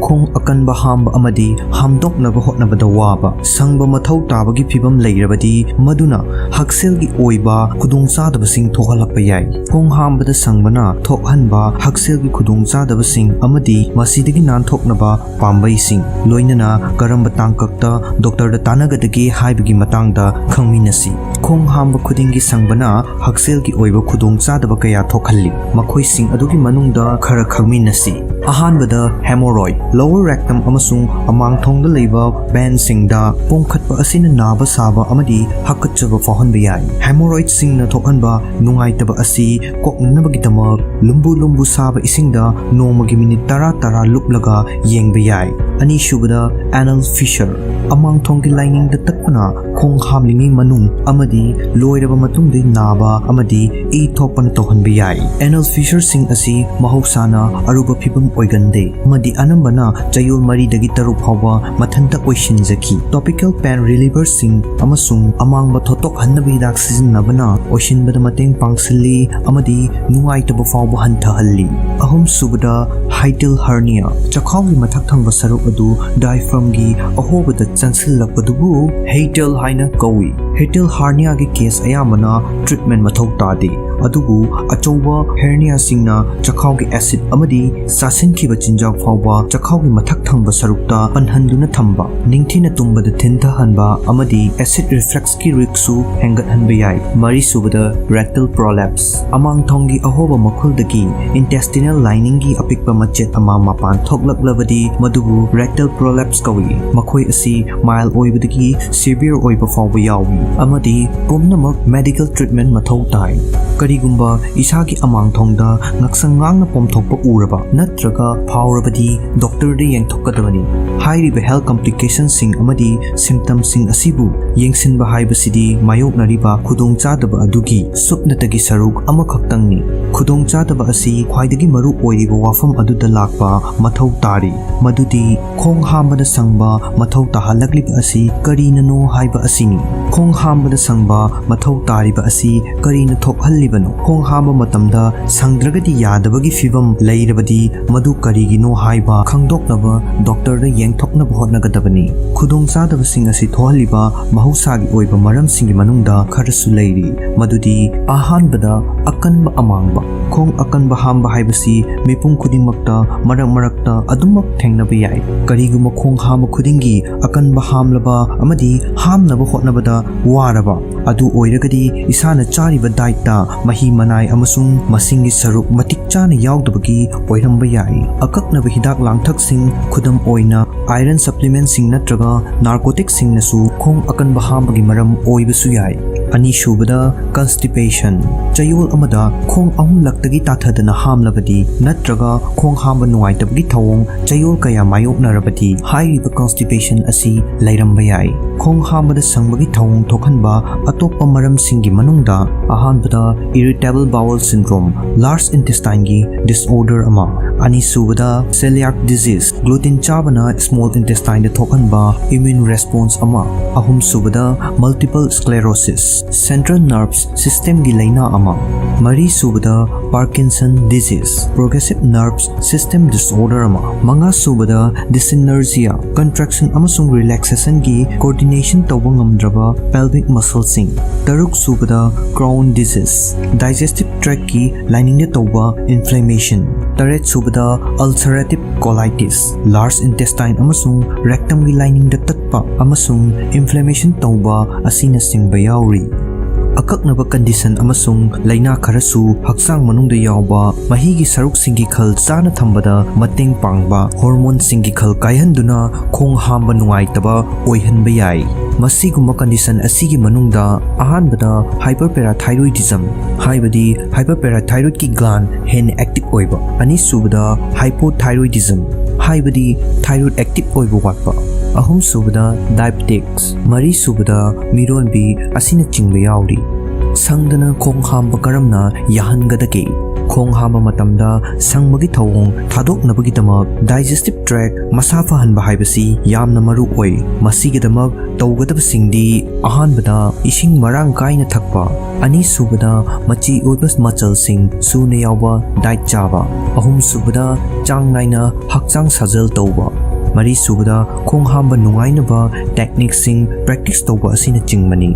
ꯈꯣꯡ ꯑꯀꯟꯕ ꯍꯥꯝꯕ ꯑꯃꯗꯤ ꯍꯥꯝꯗꯣꯛꯅꯕ ꯍꯣꯠꯅꯕꯗ ꯋꯥꯕ, ꯁꯪꯕ ꯃꯊꯧ ꯇꯥꯕꯒꯤ ꯐꯤꯚꯝ ꯂꯩꯔꯕꯗꯤ ꯃꯗꯨꯅ ꯍꯛꯁꯦꯜꯒꯤ ꯑꯣꯏꯕ ꯈꯨꯗꯣꯡꯆꯥꯗꯕꯁꯤꯡ ꯊꯣꯛꯍꯜꯂꯛꯄ ꯌꯥꯏ꯫ ꯈꯣꯡ ꯍꯥꯝꯕꯗ ꯁꯪꯕꯅ ꯊꯣꯛꯍꯟꯕ ꯍꯛꯁꯦꯜꯒꯤ ꯈꯨꯗꯣꯡꯆꯥꯗꯕꯁꯤꯡ ꯑꯃꯗꯤ ꯃꯁꯤꯗꯒꯤ ꯅꯥꯟꯊꯣꯛꯅꯕ ꯄꯥꯝꯕꯩꯁꯤꯡ, ꯂꯣꯏꯅꯅ ꯀꯔꯝꯕ ꯇꯥꯡꯀꯛꯇ ꯗꯣꯛꯇꯔꯗ ꯇꯥꯟꯅꯒꯗꯒꯦ ꯍꯥꯏꯕꯒꯤ ꯃꯇꯥꯡꯗ ꯈꯪꯃꯤꯟꯅꯁꯤ꯫ ꯈꯣꯡ ꯍꯥꯝꯕ ꯈꯨꯗꯤꯡꯒꯤ ꯁꯪꯕꯅ ꯍꯛꯁꯦꯜꯒꯤ ꯑꯣꯏꯕ ꯈꯨꯗꯣꯡꯆꯥꯗꯕ ꯀꯌꯥ ꯊꯣꯛꯍꯜꯂꯤ꯫ ꯃꯈꯣꯏꯁꯤꯡ ꯑꯗꯨꯒꯤ ꯃꯅꯨꯡꯗ ꯈꯔ ꯈꯪꯃꯤꯟꯅꯁꯤ꯫ ꯑꯍꯥꯟꯕꯗ, hemorrhoid꯫ Lower rectum ꯑꯃꯁꯨꯡ ꯑꯃꯥꯡꯊꯣꯡꯗ ꯂꯩꯕ vein ꯁꯤꯡꯗ ꯄꯣꯝꯈꯠꯄ ꯑꯁꯤꯅ ꯅꯥꯕ ꯁꯥꯕ ꯑꯃꯗꯤ ꯍꯥꯀꯠꯆꯕ ꯐꯥꯎꯍꯟꯕ ꯌꯥꯏ꯫ Hemorrhoid ꯁꯤꯡꯅ ꯊꯣꯛꯍꯟꯕ ꯅꯨꯡꯉꯥꯏꯇꯕ ꯑꯁꯤ ꯀꯣꯛꯅꯅꯕꯒꯤꯗꯃꯛ ꯂꯨꯝꯕꯨ ꯂꯨꯝꯕꯨ ꯁꯥꯕ ꯏꯁꯤꯡꯗ ꯅꯣꯡꯃꯒꯤ ꯃꯤꯅꯤꯠ ꯇꯔꯥ ꯇꯔꯥ ꯂꯨꯞꯂꯒ ꯌꯦꯡꯕ ꯌꯥꯏ꯫ ꯑꯅꯤꯁꯨꯕꯗ, anal fissure꯫ ꯑꯃꯥꯡꯊꯣꯡꯒꯤ ꯂꯥꯏꯅꯤꯡꯗ ꯇꯠꯄꯅ ꯈꯣꯡ ꯍꯥꯝꯂꯤꯉꯩ ꯃꯅꯨꯡ ꯑꯃꯗꯤ ꯂꯣꯏꯔꯕ ꯃꯇꯨꯡꯗ ꯅꯥꯕ ꯑꯃꯗꯤ ꯏ ꯊꯣꯛꯄꯅ ꯇꯧꯍꯟꯕ ꯌꯥꯏ꯫ Anal fissure ꯁꯤꯡ ꯑꯁꯤ ꯃꯍꯧꯁꯥꯅ ꯑꯔꯨꯕ ꯐꯤꯚꯝ ꯑꯣꯏꯒꯟꯗꯦ ꯑꯃꯗꯤ ꯑꯅꯝꯕꯅ ꯆꯌꯣꯜ ꯃꯔꯤꯗꯒꯤ ꯇꯔꯨꯛ ꯐꯥꯎꯕ ꯃꯊꯟꯇ ꯑꯣꯏꯁꯤꯟꯖꯈꯤ꯫ Topical pain reliever ꯁꯤꯡ ꯑꯃꯁꯨꯡ ꯑꯃꯥꯡꯕ ꯊꯣꯠꯇꯣꯛꯍꯟꯅꯕ ꯍꯤꯗꯥꯛ ꯁꯤꯖꯤꯟꯅꯕꯅ ꯑꯣꯏꯁꯤꯟꯕꯗ ꯃꯇꯦꯡ ꯄꯥꯡꯁꯤꯜꯂꯤ ꯑꯃꯗꯤ ꯅꯨꯡꯉꯥꯏꯇꯕ ꯐꯥꯎꯕ ꯍꯟꯊꯍꯜꯂꯤ꯫ ꯑꯍꯨꯝꯁꯨꯕꯗ, hiatal hernia꯫ ꯆꯈꯥꯎꯒꯤ ꯃꯊꯛ ꯊꯪꯕ ꯁꯔꯨꯛ ꯑꯗꯨ diaphragm ꯒꯤ ꯑꯍꯣꯕꯗ ꯆꯪꯁꯤꯜꯂꯛꯄꯗꯨꯕꯨ hiatal ꯍꯥꯏꯅ ꯀꯧꯏ꯫ Hiatal hernia ꯒꯤ case ꯑꯌꯥꯝꯕꯅ treatment ꯃꯊꯧ ꯇꯥꯗꯦ, ꯑꯗꯨꯕꯨ ꯑꯆꯧꯕ hernia ꯁꯤꯡꯅ ꯆꯈꯥꯎꯒꯤ acid ꯑꯃꯗꯤ ꯆꯥꯁꯤꯟꯈꯤꯕ ꯆꯤꯟꯖꯥꯛ ꯐꯥꯎꯕ ꯆꯈꯥꯎꯒꯤ ꯃꯊꯛ ꯊꯪꯕ ꯁꯔꯨꯛꯇ ꯄꯟꯍꯟꯗꯨꯅ ꯊꯝꯕ, ꯅꯤꯡꯊꯤꯅ ꯇꯨꯝꯕꯗ ꯊꯤꯟꯊꯍꯟꯕ ꯑꯃꯗꯤ acid reflux ꯀꯤ risk ꯁꯨ ꯍꯦꯟꯒꯠꯍꯟꯕ ꯌꯥꯏ꯫ ꯃꯔꯤꯁꯨꯕꯗ, rectal prolapse꯫ ꯑꯃꯥꯡꯊꯣꯡꯒꯤ ꯑꯍꯣꯕ ꯃꯈꯨꯜꯗꯒꯤ intestinal lining ꯒꯤ ꯑꯄꯤꯛꯄ ꯃꯆꯦꯠ ꯑꯃ ꯃꯄꯥꯟ ꯊꯣꯛꯂꯛꯂꯕꯗꯤ ꯃꯗꯨꯕꯨ rectal prolapse ꯀꯧꯏ꯫ ꯃꯈꯣꯏ ꯑꯁꯤ mild ꯑꯣꯏꯕꯗꯒꯤ severe ꯑꯣꯏꯕ ꯐꯥꯎꯕ ꯌꯥꯎꯏ ꯑꯃꯗꯤ ꯄꯨꯝꯅꯃꯛ medical treatment ꯃꯊꯧ ꯇꯥꯏ꯫ ꯀꯔꯤꯒꯨꯝꯕ ꯏꯁꯥꯒꯤ ꯑꯃꯥꯡꯊꯣꯡꯗ ꯉꯛꯁꯪ ꯉꯥꯡꯅ ꯄꯣꯝꯊꯣꯛꯄ ꯎꯔꯕ ꯅꯠꯇ꯭ꯔꯒ ꯐꯥꯎꯔꯕꯗꯤ doctor ꯗ ꯌꯦꯡꯊꯣꯛꯀꯗꯕꯅꯤ꯫ ꯍꯥꯏꯔꯤꯕ health complication ꯁꯤꯡ ꯑꯃꯗꯤ symptom ꯁꯤꯡ ꯑꯁꯤꯕꯨ ꯌꯦꯡꯁꯤꯟꯕ ꯍꯥꯏꯕꯁꯤꯗꯤ ꯃꯥꯌꯣꯛꯅꯔꯤꯕ ꯈꯨꯗꯣꯡꯆꯥꯗꯕ ꯑꯗꯨꯒꯤ ꯁꯨꯞꯅꯇꯒꯤ ꯁꯔꯨꯛ ꯑꯃꯈꯛꯇꯪꯅꯤ꯫ ꯈꯨꯗꯣꯡꯆꯥꯗꯕ ꯑꯁꯤ ꯈ꯭ꯋꯥꯏꯗꯒꯤ ꯃꯔꯨ ꯑꯣꯏꯔꯤꯕ ꯋꯥꯐꯝ ꯑꯗꯨꯗ ꯂꯥꯛꯄ ꯃꯊꯧ ꯇꯥꯔꯤ, ꯃꯗꯨꯗꯤ ꯈꯣꯡ ꯍꯥꯝꯕꯗ ꯁꯪꯕ ꯃꯊꯧ ꯇꯥꯍꯜꯂꯛꯂꯤꯕ ꯑꯁꯤ ꯀꯔꯤꯅꯅꯣ ꯍꯥꯏꯕ ꯑꯁꯤꯅꯤ꯫ ꯈꯣꯡ ꯍꯥꯝꯕꯗ ꯁꯪꯕ ꯃꯊꯧ ꯇꯥꯔꯤꯕ ꯑꯁꯤ ꯀꯔꯤꯅ ꯊꯣꯛꯍꯜꯂꯤꯕꯅꯣ? ꯈꯣꯡ ꯍꯥꯝꯕ ꯃꯇꯝꯗ ꯁꯪꯗ꯭ꯔꯒꯗꯤ ꯌꯥꯗꯕꯒꯤ ꯐꯤꯚꯝ ꯂꯩꯔꯕꯗꯤ ꯃꯗꯨ ꯀꯔꯤꯒꯤꯅꯣ ꯍꯥꯏꯕ ꯈꯪꯗꯣꯛꯅꯕ doctor ꯗ ꯌꯦꯡꯊꯣꯛꯅꯕ ꯍꯣꯠꯅꯒꯗꯕꯅꯤ꯫ ꯈꯨꯗꯣꯡꯆꯥꯗꯕꯁꯤꯡ ꯑꯁꯤ ꯊꯣꯛꯍꯜꯂꯤꯕ ꯃꯍꯧꯁꯥꯒꯤ ꯑꯣꯏꯕ ꯃꯔꯝꯁꯤꯡꯒꯤ ꯃꯅꯨꯡꯗ ꯈꯔꯁꯨ ꯂꯩꯔꯤ, ꯃꯗꯨꯗꯤ ꯑꯍꯥꯟꯕꯗ, ꯑꯀꯟꯕ ꯑꯃꯥꯡꯕ꯫ ꯈꯣꯡ ꯑꯀꯟꯕ ꯍꯥꯝꯕ ꯍꯥꯏꯕꯁꯤ ꯃꯤꯄꯨꯝ ꯈꯨꯗꯤꯡꯃꯛꯇ ꯃꯔꯛ ꯃꯔꯛꯇ ꯑꯗꯨꯃꯛ ꯊꯦꯡꯅꯕ ꯌꯥꯏ꯫ ꯀꯔꯤꯒꯨꯝꯕ ꯈꯣꯡ ꯍꯥꯝꯕ ꯈꯨꯗꯤꯡꯒꯤ ꯑꯀꯟꯕ ꯍꯥꯝꯂꯕ ꯑꯃꯗꯤ ꯍꯥꯝꯅꯕ ꯍꯣꯠꯅꯕꯗ ꯋꯥꯔꯕ ꯑꯗꯨ ꯑꯣꯏꯔꯒꯗꯤ ꯏꯁꯥꯅ ꯆꯥꯔꯤꯕ dietꯇ ꯃꯍꯤ ꯃꯅꯥꯏ ꯑꯃꯁꯨꯡ ꯃꯁꯤꯡꯒꯤ ꯁꯔꯨꯛ ꯃꯇꯤꯛ ꯆꯥꯅ ꯌꯥꯎꯗꯕꯒꯤ ꯑꯣꯏꯔꯝꯕ ꯌꯥꯏ꯫ ꯑꯀꯛꯅꯕ ꯍꯤꯗꯥꯛ ꯂꯥꯡꯊꯛꯁꯤꯡ, ꯈꯨꯗꯝ ꯑꯣꯏꯅ iron supplementꯁꯤꯡ ꯅꯠꯇ꯭ꯔꯒ narcoticꯁꯤꯡꯅꯁꯨ ꯈꯣꯡ ꯑꯀꯟꯕ ꯍꯥꯝꯕꯒꯤ ꯃꯔꯝ ꯑꯣꯏꯕꯁꯨ ꯌꯥꯏ꯫ ꯑꯅꯤꯁꯨꯕꯗ, constipation꯫ ꯆꯌꯣꯜ ꯑꯃꯗ ꯈꯣꯡ ꯑꯍꯨꯝꯂꯛꯇꯒꯤ ꯇꯥꯊꯗꯅ ꯍꯥꯝꯂꯕꯗꯤ ꯅꯠꯇ꯭ꯔꯒ ꯈꯣꯡ ꯍꯥꯝꯕ ꯅꯨꯡꯉꯥꯏꯇꯕꯒꯤ ꯊꯧꯑꯣꯡ ꯆꯌꯣꯜ ꯀꯌꯥ ꯃꯥꯌꯣꯛꯅꯔꯕꯗꯤ ꯍꯥꯏꯔꯤꯕ constipation ꯑꯁꯤ ꯂꯩꯔꯝꯕ ꯌꯥꯏ꯫ ꯈꯣꯡ ꯍꯥꯝꯕꯗ ꯁꯪꯕꯒꯤ ꯊꯧꯑꯣꯡ ꯊꯣꯛꯍꯟꯕ ꯑꯇꯣꯞꯄ ꯃꯔꯝꯁꯤꯡꯒꯤ ꯃꯅꯨꯡꯗ ꯑꯍꯥꯟꯕꯗ irritable bowel syndrome, large intestineꯒꯤ disorder ꯑꯃ, ꯑꯅꯤꯁꯨꯕꯗ celiac disease, gluten ꯆꯥꯕꯅ small intestineꯗ ꯊꯣꯛꯍꯟꯕ immune response ꯑꯃ, ꯑꯍꯨꯝꯁꯨꯕꯗ multiple sclerosis, central nervous systemꯒꯤ ꯂꯩꯅꯥ ꯑꯃ, ꯃꯔꯤꯁꯨꯕꯗ Parkinson disease, progressive nervous system disorder ꯑꯃ, ꯃꯉꯥꯁꯨꯕꯗ dyssynergia, contraction ꯑꯃꯁꯨꯡ relaxationꯒꯤ coordination ꯇꯧꯕ ꯉꯝꯗ꯭ꯔꯕ pelvic muscleꯁꯤꯡ, ꯇꯔꯨꯛꯁꯨꯕꯗ Crohn disease, digestive tractꯀꯤ liningꯗ ꯇꯧꯕ inflammation, ꯇꯔꯦꯠꯁꯨꯕꯗ ulcerative colitis, large intestine ꯑꯃꯁꯨꯡ rectumꯒꯤ liningꯗ ꯇꯠꯄ ꯑꯃꯁꯨꯡ inflammation ꯇꯧꯕ ꯑꯁꯤꯅꯆꯤꯡꯕ ꯌꯥꯎꯔꯤ꯫ ꯑꯀꯛꯅꯕ condition ꯑꯃꯁꯨꯡ ꯂꯩꯅꯥ ꯈꯔꯁꯨ ꯍꯛꯆꯥꯡ ꯃꯅꯨꯡꯗ ꯌꯥꯎꯕ ꯃꯍꯤꯒꯤ ꯁꯔꯨꯛꯁꯤꯡꯒꯤ ꯈꯜ ꯆꯥꯅ ꯊꯝꯕꯗ ꯃꯇꯦꯡ ꯄꯥꯡꯕ hormoneꯁꯤꯡꯒꯤ ꯈꯜ ꯀꯥꯏꯍꯟꯗꯨꯅ ꯈꯣꯡ ꯍꯥꯝꯕ ꯅꯨꯡꯉꯥꯏꯇꯕ ꯑꯣꯏꯍꯟꯕ ꯌꯥꯏ꯫ ꯃꯁꯤꯒꯨꯝꯕ condition ꯑꯁꯤꯒꯤ ꯃꯅꯨꯡꯗ ꯑꯍꯥꯟꯕꯗ hyperparathyroidism, ꯍꯥꯏꯕꯗꯤ hyperparathyroidꯀꯤ gland ꯍꯦꯟꯅ active ꯑꯣꯏꯕ, ꯑꯅꯤꯁꯨꯕꯗ hypothyroidism, ꯍꯥꯏꯕꯗꯤ thyroid active ꯑꯣꯏꯕ ꯋꯥꯠꯄ, ꯑꯍꯨꯝꯁꯨꯕꯗ diabetes, ꯃꯔꯤꯁꯨꯕꯗ ꯃꯤꯔꯣꯟꯕꯤ ꯑꯁꯤꯅꯆꯤꯡꯕ ꯌꯥꯎꯔꯤ꯫ ꯁꯪꯗꯅ ꯈꯣꯡ ꯍꯥꯝꯕ ꯀꯔꯝꯅ ꯌꯥꯍꯟꯒꯗꯒꯦ? ꯈꯣꯡ ꯍꯥꯝꯕ ꯃꯇꯝꯗ ꯁꯪꯕꯒꯤ ꯊꯧꯑꯣꯡ ꯊꯥꯗꯣꯛꯅꯕꯒꯤꯗꯃꯛ digestive tract ꯃꯁꯥ ꯐꯍꯟꯕ ꯍꯥꯏꯕꯁꯤ ꯌꯥꯝꯅ ꯃꯔꯨ ꯑꯣꯏ꯫ ꯃꯁꯤꯒꯤꯗꯃꯛ ꯇꯧꯒꯗꯕꯁꯤꯡꯗꯤ, ꯑꯍꯥꯟꯕꯗ ꯏꯁꯤꯡ ꯃꯔꯥꯡ ꯀꯥꯏꯅ ꯊꯛꯄ, ꯑꯅꯤꯁꯨꯕꯗ ꯃꯆꯤ ꯑꯣꯏꯕ ꯃꯆꯜꯁꯤꯡ ꯁꯨꯅ ꯌꯥꯎꯕ diet ꯆꯥꯕ, ꯑꯍꯨꯝꯁꯨꯕꯗ ꯆꯥꯡ ꯅꯥꯏꯅ ꯍꯛꯆꯥꯡ ꯁꯥꯖꯦꯜ ꯇꯧꯕ, ꯃꯔꯤꯁꯨꯕꯗ ꯈꯣꯡ ꯍꯥꯝꯕ ꯅꯨꯡꯉꯥꯏꯅꯕ techniqueꯁꯤꯡ practice ꯇꯧꯕ ꯑꯁꯤꯅꯆꯤꯡꯕꯅꯤ꯫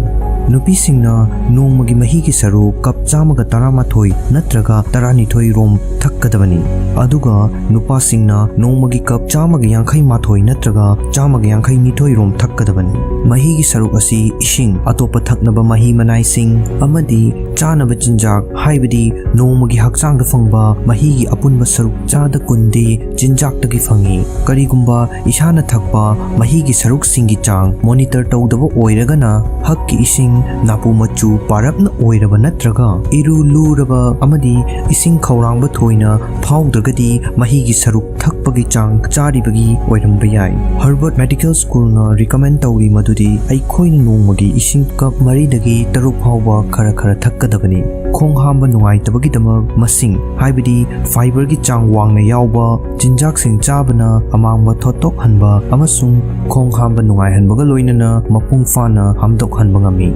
ꯅꯨꯄꯤꯁꯤꯡꯅ ꯅꯣꯡꯃꯒꯤ ꯃꯍꯤꯒꯤ ꯁꯔꯨꯛ ꯀꯞ ꯆꯥꯝꯃꯒ ꯇꯔꯥꯃꯥꯊꯣꯏ ꯅꯠꯇ꯭ꯔꯒ ꯇꯔꯥꯅꯤꯊꯣꯏ ꯔꯣꯝ ꯊꯛꯀꯗꯕꯅꯤ, ꯑꯗꯨꯒ ꯅꯨꯄꯥꯁꯤꯡꯅ ꯅꯣꯡꯃꯒꯤ ꯀꯞ ꯆꯥꯝꯃꯒ ꯌꯥꯡꯈꯩ ꯃꯥꯊꯣꯏ ꯅꯠꯇ꯭ꯔꯒ ꯆꯥꯝꯃꯒ ꯌꯥꯡꯈꯩ ꯅꯤꯊꯣꯏ ꯔꯣꯝ ꯊꯛꯀꯗꯕꯅꯤ꯫ ꯃꯍꯤꯒꯤ ꯁꯔꯨꯛ ꯑꯁꯤ ꯏꯁꯤꯡ, ꯑꯇꯣꯞꯄ ꯊꯛꯅꯕ ꯃꯍꯤ ꯃꯅꯥꯏꯁꯤꯡ ꯑꯃꯗꯤ ꯆꯥꯅꯕ ꯆꯤꯟꯖꯥꯛ, ꯍꯥꯏꯕꯗꯤ ꯅꯣꯡꯃꯒꯤ ꯍꯛꯆꯥꯡꯗ ꯐꯪꯕ ꯃꯍꯤꯒꯤ ꯑꯄꯨꯟꯕ ꯁꯔꯨꯛ ꯆꯥꯗ ꯀꯨꯟꯗꯤ ꯆꯤꯟꯖꯥꯛꯇꯒꯤ ꯐꯪꯏ꯫ ꯀꯔꯤꯒꯨꯝꯕ ꯏꯁꯥꯅ ꯊꯛꯄ ꯃꯍꯤꯒꯤ ꯁꯔꯨꯛꯁꯤꯡꯒꯤ ꯆꯥꯡ ꯃꯣꯅꯤꯇꯔ ꯇꯧꯗꯕ ꯑꯣꯏꯔꯒꯅ, ꯍꯛꯀꯤ ꯏꯁꯤꯡ ꯅꯥꯄꯨ ꯃꯆꯨ ꯄꯥꯔꯞꯅ ꯑꯣꯏꯔꯕ ꯅꯠꯇ꯭ꯔꯒ ꯏꯔꯨ ꯂꯨꯔꯕ ꯑꯃꯗꯤ ꯏꯁꯤꯡ ꯈꯧꯔꯥꯡꯕ ꯊꯣꯏꯅ ꯐꯥꯎꯗ꯭ꯔꯒꯗꯤ, ꯃꯍꯤꯒꯤ ꯁꯔꯨꯛ ꯊꯛꯄꯒꯤ ꯆꯥꯡ ꯆꯥꯔꯤꯕꯒꯤ ꯑꯣꯏꯔꯝꯕ ꯌꯥꯏ꯫ ꯍꯔꯕꯔꯠ ꯃꯦꯗꯤꯀꯦꯜ ꯁ꯭ꯀꯨꯜꯅ ꯔꯤꯀꯃꯦꯟ ꯇꯧꯔꯤ ꯃꯗꯨꯗꯤ ꯑꯩꯈꯣꯏꯅ ꯅꯣꯡꯃꯒꯤ ꯏꯁꯤꯡ ꯀꯞ ꯃꯔꯤꯗꯒꯤ ꯇꯔꯨꯛ ꯐꯥꯎꯕ ꯈꯔ ꯈꯔ ꯊꯛꯀꯗꯕꯅꯤ꯫ ꯈꯣꯡ ꯍꯥꯝꯕ ꯅꯨꯡꯉꯥꯏꯇꯕꯒꯤꯗꯃꯛ ꯃꯁꯤꯡ, ꯍꯥꯏꯕꯗꯤ ꯐꯥꯏꯕꯔꯒꯤ ꯆꯥꯡ ꯋꯥꯡꯅ ꯌꯥꯎꯕ ꯆꯤꯟꯖꯥꯛꯁꯤꯡ ꯆꯥꯕꯅ ꯑꯃꯥꯡꯕ ꯊꯣꯠꯇꯣꯛꯍꯟꯕ ꯑꯃꯁꯨꯡ ꯈꯣꯡ ꯍꯥꯝꯕ ꯅꯨꯡꯉꯥꯏꯍꯟꯕꯒ ꯂꯣꯏꯅꯅ ꯃꯄꯨꯡ ꯐꯥꯅ ꯍꯥꯝꯗꯣꯛꯍꯟꯕ ꯉꯝꯃꯤ꯫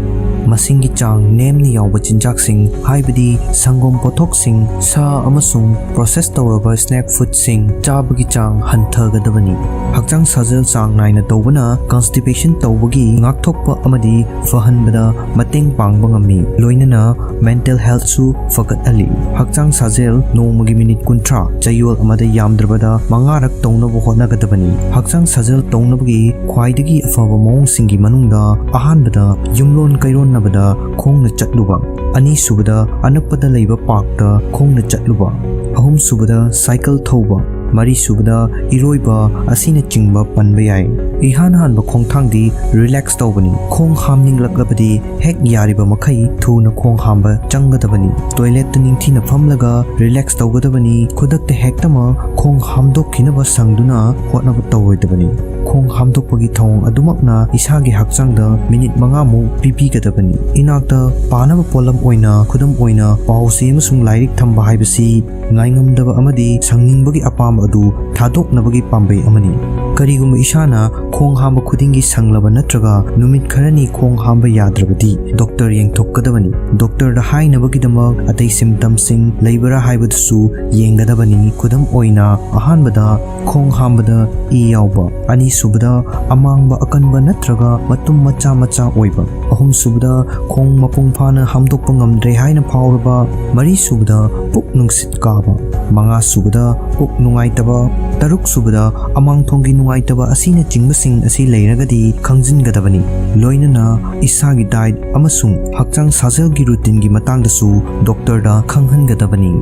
ꯃꯁꯤꯡꯒꯤ ꯆꯥꯡ ꯅꯦꯝꯅ ꯌꯥꯎꯕ ꯆꯤꯟꯖꯥꯛꯁꯤꯡ, ꯍꯥꯏꯕꯗꯤ ꯁꯪꯒꯣꯝ ꯄꯣꯠꯊꯣꯛꯁꯤꯡ, ꯁꯥ ꯑꯃꯁꯨꯡ ꯄ꯭ꯔꯣꯁꯦꯁ ꯇꯧꯔꯕ ꯁ꯭ꯅꯦꯛ ꯐꯨꯗꯁꯤꯡ ꯆꯥꯕꯒꯤ ꯆꯥꯡ ꯍꯟꯊꯒꯗꯕꯅꯤ꯫ ꯍꯛꯆꯥꯡ ꯁꯥꯖꯦꯜ ꯆꯥꯡ ꯅꯥꯏꯅ ꯇꯧꯕꯅ ꯀꯟꯁꯇꯤꯄꯦꯁꯟ ꯇꯧꯕꯒꯤ ꯉꯥꯛꯊꯣꯛꯄ ꯑꯃꯗꯤ ꯐꯍꯟꯕꯗ ꯃꯇꯦꯡ ꯄꯥꯡꯕ ꯉꯝꯃꯤ, ꯂꯣꯏꯅꯅ ꯃꯦꯟꯇꯦꯜ ꯍꯦꯜꯊꯁꯨ ꯐꯒꯠꯍꯜꯂꯤ꯫ ꯍꯛꯆꯥꯡ ꯁꯥꯖꯦꯜ ꯅꯣꯡꯃꯒꯤ ꯃꯤꯅꯤꯠ ꯀꯨꯟꯊ꯭ꯔꯥ, ꯆꯌꯣꯜ ꯑꯃꯗ ꯌꯥꯝꯗ꯭ꯔꯕꯗ ꯃꯉꯥꯔꯛ ꯇꯧꯅꯕ ꯍꯣꯠꯅꯒꯗꯕꯅꯤ꯫ ꯍꯛꯆꯥꯡ ꯁꯥꯖꯦꯜ ꯇꯧꯅꯕꯒꯤ ꯈ꯭ꯋꯥꯏꯗꯒꯤ ꯑꯐꯕ ꯃꯑꯣꯡꯁꯤꯡꯒꯤ ꯃꯅꯨꯡꯗ ꯑꯍꯥꯟꯕꯗ ꯌꯨꯝꯂꯣꯟ ꯀꯩꯔꯣꯟꯅꯕꯗ ꯈꯣꯡꯅ ꯆꯠꯂꯨꯕ, ꯑꯅꯤꯁꯨꯕꯗ ꯑꯅꯛꯄꯗ ꯂꯩꯕ ꯄꯥꯔꯛꯇ ꯈꯣꯡꯅ ꯆꯠꯂꯨꯕ, ꯑꯍꯨꯝꯁꯨꯕꯗ ꯁꯥꯏꯀꯜ ꯊꯧꯕ, ꯃꯔꯤꯁꯨꯕꯗ ꯏꯔꯣꯏꯕ ꯑꯁꯤꯅꯆꯤꯡꯕ ꯄꯟꯕ ꯌꯥꯏ꯫ ꯏꯍꯥꯟ ꯍꯥꯟꯕ ꯈꯣꯡꯊꯥꯡꯗꯤ ꯔꯤꯂꯦꯛꯁ ꯇꯧꯕꯅꯤ꯫ ꯈꯣꯡ ꯍꯥꯝꯅꯤꯡꯂꯛꯂꯕꯗꯤ ꯍꯦꯛ ꯌꯥꯔꯤꯕ ꯃꯈꯩ ꯊꯨꯅ ꯈꯣꯡ ꯍꯥꯝꯕ ꯆꯪꯒꯗꯕꯅꯤ꯫ ꯇꯣꯏꯂꯦꯠꯇ ꯅꯤꯡꯊꯤꯅ ꯐꯝꯂꯒ ꯔꯤꯂꯦꯛꯁ ꯇꯧꯒꯗꯕꯅꯤ꯫ ꯈꯨꯗꯛꯇ ꯍꯦꯛꯇꯃꯛ ꯈꯣꯡ ꯍꯥꯝꯗꯣꯛꯈꯤꯅꯕ ꯁꯪꯗꯨꯅ ꯍꯣꯠꯅꯕ ꯇꯧꯔꯣꯏꯗꯕꯅꯤ꯫ ꯈꯣꯡ ꯍꯥꯝꯗꯣꯛꯄꯒꯤ ꯊꯧꯑꯣꯡ ꯑꯗꯨꯃꯛꯅ ꯏꯁꯥꯒꯤ ꯍꯛꯆꯥꯡꯗ ꯃꯤꯅꯤꯠ ꯃꯉꯥꯃꯨꯛ ꯄꯤꯕꯤꯒꯗꯕꯅꯤ꯫ ꯏꯅꯥꯛꯇ ꯄꯥꯅꯕ ꯄꯣꯠꯂꯝ ꯑꯣꯏꯅ, ꯈꯨꯗꯝ ꯑꯣꯏꯅ, ꯄꯥꯎ ꯆꯦ ꯑꯃꯁꯨꯡ ꯂꯥꯏꯔꯤꯛ ꯊꯝꯕ ꯍꯥꯏꯕꯁꯤ ꯉꯥꯏꯉꯝꯗꯕ ꯑꯃꯗꯤ ꯁꯪꯅꯤꯡꯕꯒꯤ ꯑꯄꯥꯝꯕ ꯑꯗꯨ ꯊꯥꯗꯣꯛꯅꯕꯒꯤ ꯄꯥꯝꯕꯩ ꯑꯃꯅꯤ꯫ ꯀꯔꯤꯒꯨꯝꯕ ꯏꯁꯥꯅ ꯈꯣꯡ ꯍꯥꯝꯕ ꯈꯨꯗꯤꯡꯒꯤ ꯁꯪꯂꯕ ꯅꯠꯇ꯭ꯔꯒ ꯅꯨꯃꯤꯠ ꯈꯔꯅꯤ ꯈꯣꯡ ꯍꯥꯝꯕ ꯌꯥꯗ꯭ꯔꯕꯗꯤ, ꯗꯣꯛꯇꯔ ꯌꯦꯡꯊꯣꯛꯀꯗꯕꯅꯤ꯫ ꯗꯣꯛꯇꯔꯗ ꯍꯥꯏꯅꯕꯒꯤꯗꯃꯛ ꯑꯇꯩ ꯁꯤꯝꯇꯝꯁꯤꯡ ꯂꯩꯕꯔꯥ ꯍꯥꯏꯕꯗꯨꯁꯨ ꯌꯦꯡꯒꯗꯕꯅꯤ꯫ ꯈꯨꯗꯝ ꯑꯣꯏꯅ, ꯑꯍꯥꯟꯕꯗ ꯈꯣꯡ ꯍꯥꯝꯕꯗ ꯏ ꯌꯥꯎꯕ, ꯑꯅꯤ ꯁꯨꯕꯗ, ꯑꯃꯥꯡꯕ ꯑꯀꯟꯕ ꯅꯠꯇ꯭ꯔꯒ ꯃꯇꯨꯝ ꯃꯆꯥ ꯃꯆꯥ ꯑꯣꯏꯕ꯫ ꯑꯍꯨꯝꯁꯨꯕꯗ, ꯈꯣꯡ ꯃꯄꯨꯡ ꯐꯥꯅ ꯍꯥꯝꯗꯣꯛꯄ ꯉꯝꯗ꯭ꯔꯦ ꯍꯥꯏꯅ ꯐꯥꯎꯔꯕ꯫ ꯃꯔꯤꯁꯨꯕꯗ, ꯄꯨꯛ ꯅꯨꯡꯁꯤꯠ ꯀꯥꯕ꯫ ꯃꯉꯥꯁꯨꯕꯗ, ꯄꯨꯛ ꯅꯨꯡꯉꯥꯏꯇꯕ꯫ ꯇꯔꯨꯛꯁꯨꯕꯗ, ꯑꯃꯥꯡꯊꯣꯡꯒꯤ ꯅꯨꯡꯉꯥꯏꯇꯕ ꯑꯁꯤꯅꯆꯤꯡꯕꯁꯤꯡ ꯑꯁꯤ ꯂꯩꯔꯒꯗꯤ ꯈꯪꯖꯤꯟꯒꯗꯕꯅꯤ꯫ ꯂꯣꯏꯅꯅ ꯏꯁꯥꯒꯤ ꯗꯥꯏꯠ ꯑꯃꯁꯨꯡ ꯍꯛꯆꯥꯡ ꯁꯥꯖꯦꯜꯒꯤ ꯔꯨꯇꯤꯟꯒꯤ ꯃꯇꯥꯡꯗꯁꯨ ꯗꯣꯛꯇꯔꯗ ꯈꯪꯍꯟꯒꯗꯕꯅꯤ꯫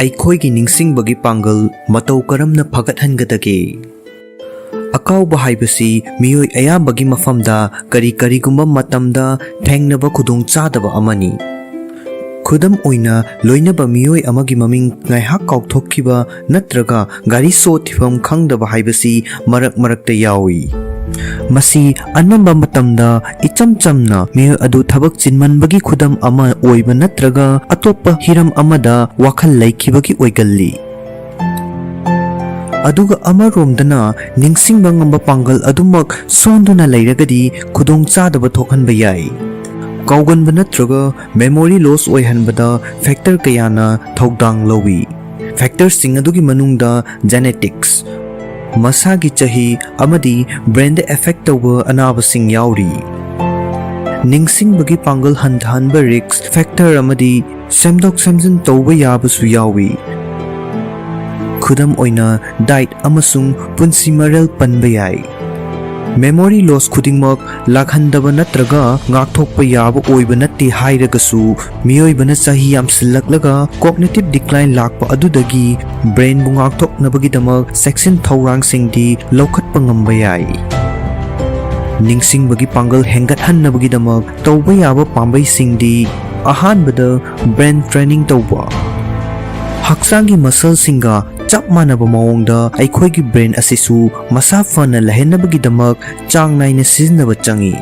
ꯑꯩꯈꯣꯏꯒꯤ ꯅꯤꯡꯁꯤꯡꯕꯒꯤ ꯄꯥꯡꯒꯜ ꯃꯇꯧ ꯀꯔꯝꯅ ꯐꯒꯠꯍꯟꯒꯗꯒꯦ? ꯑꯀꯥꯎꯕ ꯍꯥꯏꯕꯁꯤ ꯃꯤꯑꯣꯏ ꯑꯌꯥꯝꯕꯒꯤ ꯃꯐꯝꯗ ꯀꯔꯤ ꯀꯔꯤꯒꯨꯝꯕ ꯃꯇꯝꯗ ꯊꯦꯡꯅꯕ ꯈꯨꯗꯣꯡꯆꯥꯗꯕ ꯑꯃꯅꯤ꯫ ꯈꯨꯗꯝ ꯑꯣꯏꯅ, ꯂꯣꯏꯅꯕ ꯃꯤꯑꯣꯏ ꯑꯃꯒꯤ ꯃꯃꯤꯡ ꯉꯥꯏꯍꯥꯛ ꯀꯥꯎꯊꯣꯛꯈꯤꯕ ꯅꯠꯇ꯭ꯔꯒ ꯒꯥꯔꯤ ꯁꯣ ꯊꯤꯐꯝ ꯈꯪꯗꯕ ꯍꯥꯏꯕꯁꯤ ꯃꯔꯛ ꯃꯔꯛꯇ ꯌꯥꯎꯏ꯫ ꯃꯁꯤ ꯑꯅꯝꯕ ꯃꯇꯝꯗ ꯏꯆꯝ ꯆꯝꯅ ꯃꯤꯑꯣꯏ ꯑꯗꯨ ꯊꯕꯛ ꯆꯤꯟꯃꯟꯕꯒꯤ ꯈꯨꯗꯝ ꯑꯃ ꯑꯣꯏꯕ ꯅꯠꯇ꯭ꯔꯒ ꯑꯇꯣꯞꯄ ꯍꯤꯔꯝ ꯑꯃꯗ ꯋꯥꯈꯜ ꯂꯩꯈꯤꯕꯒꯤ ꯑꯣꯏꯒꯜꯂꯤ꯫ ꯑꯗꯨꯒ ꯑꯃꯔꯣꯝꯗꯅ, ꯅꯤꯡꯁꯤꯡꯕ ꯉꯝꯕ ꯄꯥꯡꯒꯜ ꯑꯗꯨꯃꯛ ꯁꯣꯟꯗꯨꯅ ꯂꯩꯔꯒꯗꯤ ꯈꯨꯗꯣꯡꯆꯥꯗꯕ ꯊꯣꯛꯍꯟꯕ ꯌꯥꯏ꯫ ꯀꯥꯎꯒꯟꯕ ꯅꯠꯇ꯭ꯔꯒ memory loss ꯑꯣꯏꯍꯟꯕꯗ factor ꯀꯌꯥꯅ ꯊꯧꯗꯥꯡ ꯂꯧꯏ꯫ Factorꯁꯤꯡ ꯑꯗꯨꯒꯤ ꯃꯅꯨꯡꯗ genetics, ꯃꯁꯥꯒꯤ ꯆꯍꯤ, ꯑꯃꯗꯤ brainꯗ effect ꯇꯧꯕ ꯑꯅꯥꯕꯁꯤꯡ ꯌꯥꯎꯔꯤ꯫ ꯅꯤꯡꯁꯤꯡꯕꯒꯤ ꯄꯥꯡꯒꯜ ꯍꯟꯊꯍꯟꯕ risk factor ꯑꯃꯗꯤ ꯁꯦꯝꯗꯣꯛ ꯁꯦꯝꯖꯤꯟ ꯇꯧꯕ ꯌꯥꯕꯁꯨ ꯌꯥꯎꯏ꯫ ꯈꯨꯗꯝ ꯑꯣꯏꯅ, diet ꯑꯃꯁꯨꯡ ꯄꯨꯟꯁꯤ ꯃꯔꯦꯜ ꯄꯟꯕ ꯌꯥꯏ꯫ Memory loss ꯈꯨꯗꯤꯡꯃꯛ ꯂꯥꯛꯍꯟꯗꯕ ꯅꯠꯇ꯭ꯔꯒ ꯉꯥꯛꯊꯣꯛꯄ ꯌꯥꯕ ꯑꯣꯏꯕ ꯅꯠꯇꯦ ꯍꯥꯏꯔꯒꯁꯨ, ꯃꯤꯑꯣꯏꯕꯅ ꯆꯍꯤ ꯌꯥꯝꯁꯤꯜꯂꯛꯂꯒ cognitive decline ꯂꯥꯛꯄ ꯑꯗꯨꯗꯒꯤ brainꯕꯨ ꯉꯥꯛꯊꯣꯛꯅꯕꯒꯤꯗꯃꯛ ꯆꯦꯛꯁꯤꯟ ꯊꯧꯔꯥꯡꯁꯤꯡꯗꯤ ꯂꯧꯈꯠꯄ ꯉꯝꯕ ꯌꯥꯏ꯫ ꯅꯤꯡꯁꯤꯡꯕꯒꯤ ꯄꯥꯡꯒꯜ ꯍꯦꯟꯒꯠꯍꯟꯅꯕꯒꯤꯗꯃꯛ ꯇꯧꯕ ꯌꯥꯕ ꯄꯥꯝꯕꯩꯁꯤꯡꯗꯤ: ꯑꯍꯥꯟꯕꯗ, brain training ꯇꯧꯕ꯫ ꯍꯛꯆꯥꯡꯒꯤ muscleꯁꯤꯡꯒ ꯆꯞ ꯃꯥꯟꯅꯕ ꯃꯑꯣꯡꯗ ꯑꯩꯈꯣꯏꯒꯤ brain ꯑꯁꯤꯁꯨ ꯃꯁꯥ ꯐꯅ ꯂꯩꯍꯟꯅꯕꯒꯤꯗꯃꯛ ꯆꯥꯡ ꯅꯥꯏꯅ ꯁꯤꯖꯤꯟꯅꯕ ꯆꯪꯏ꯫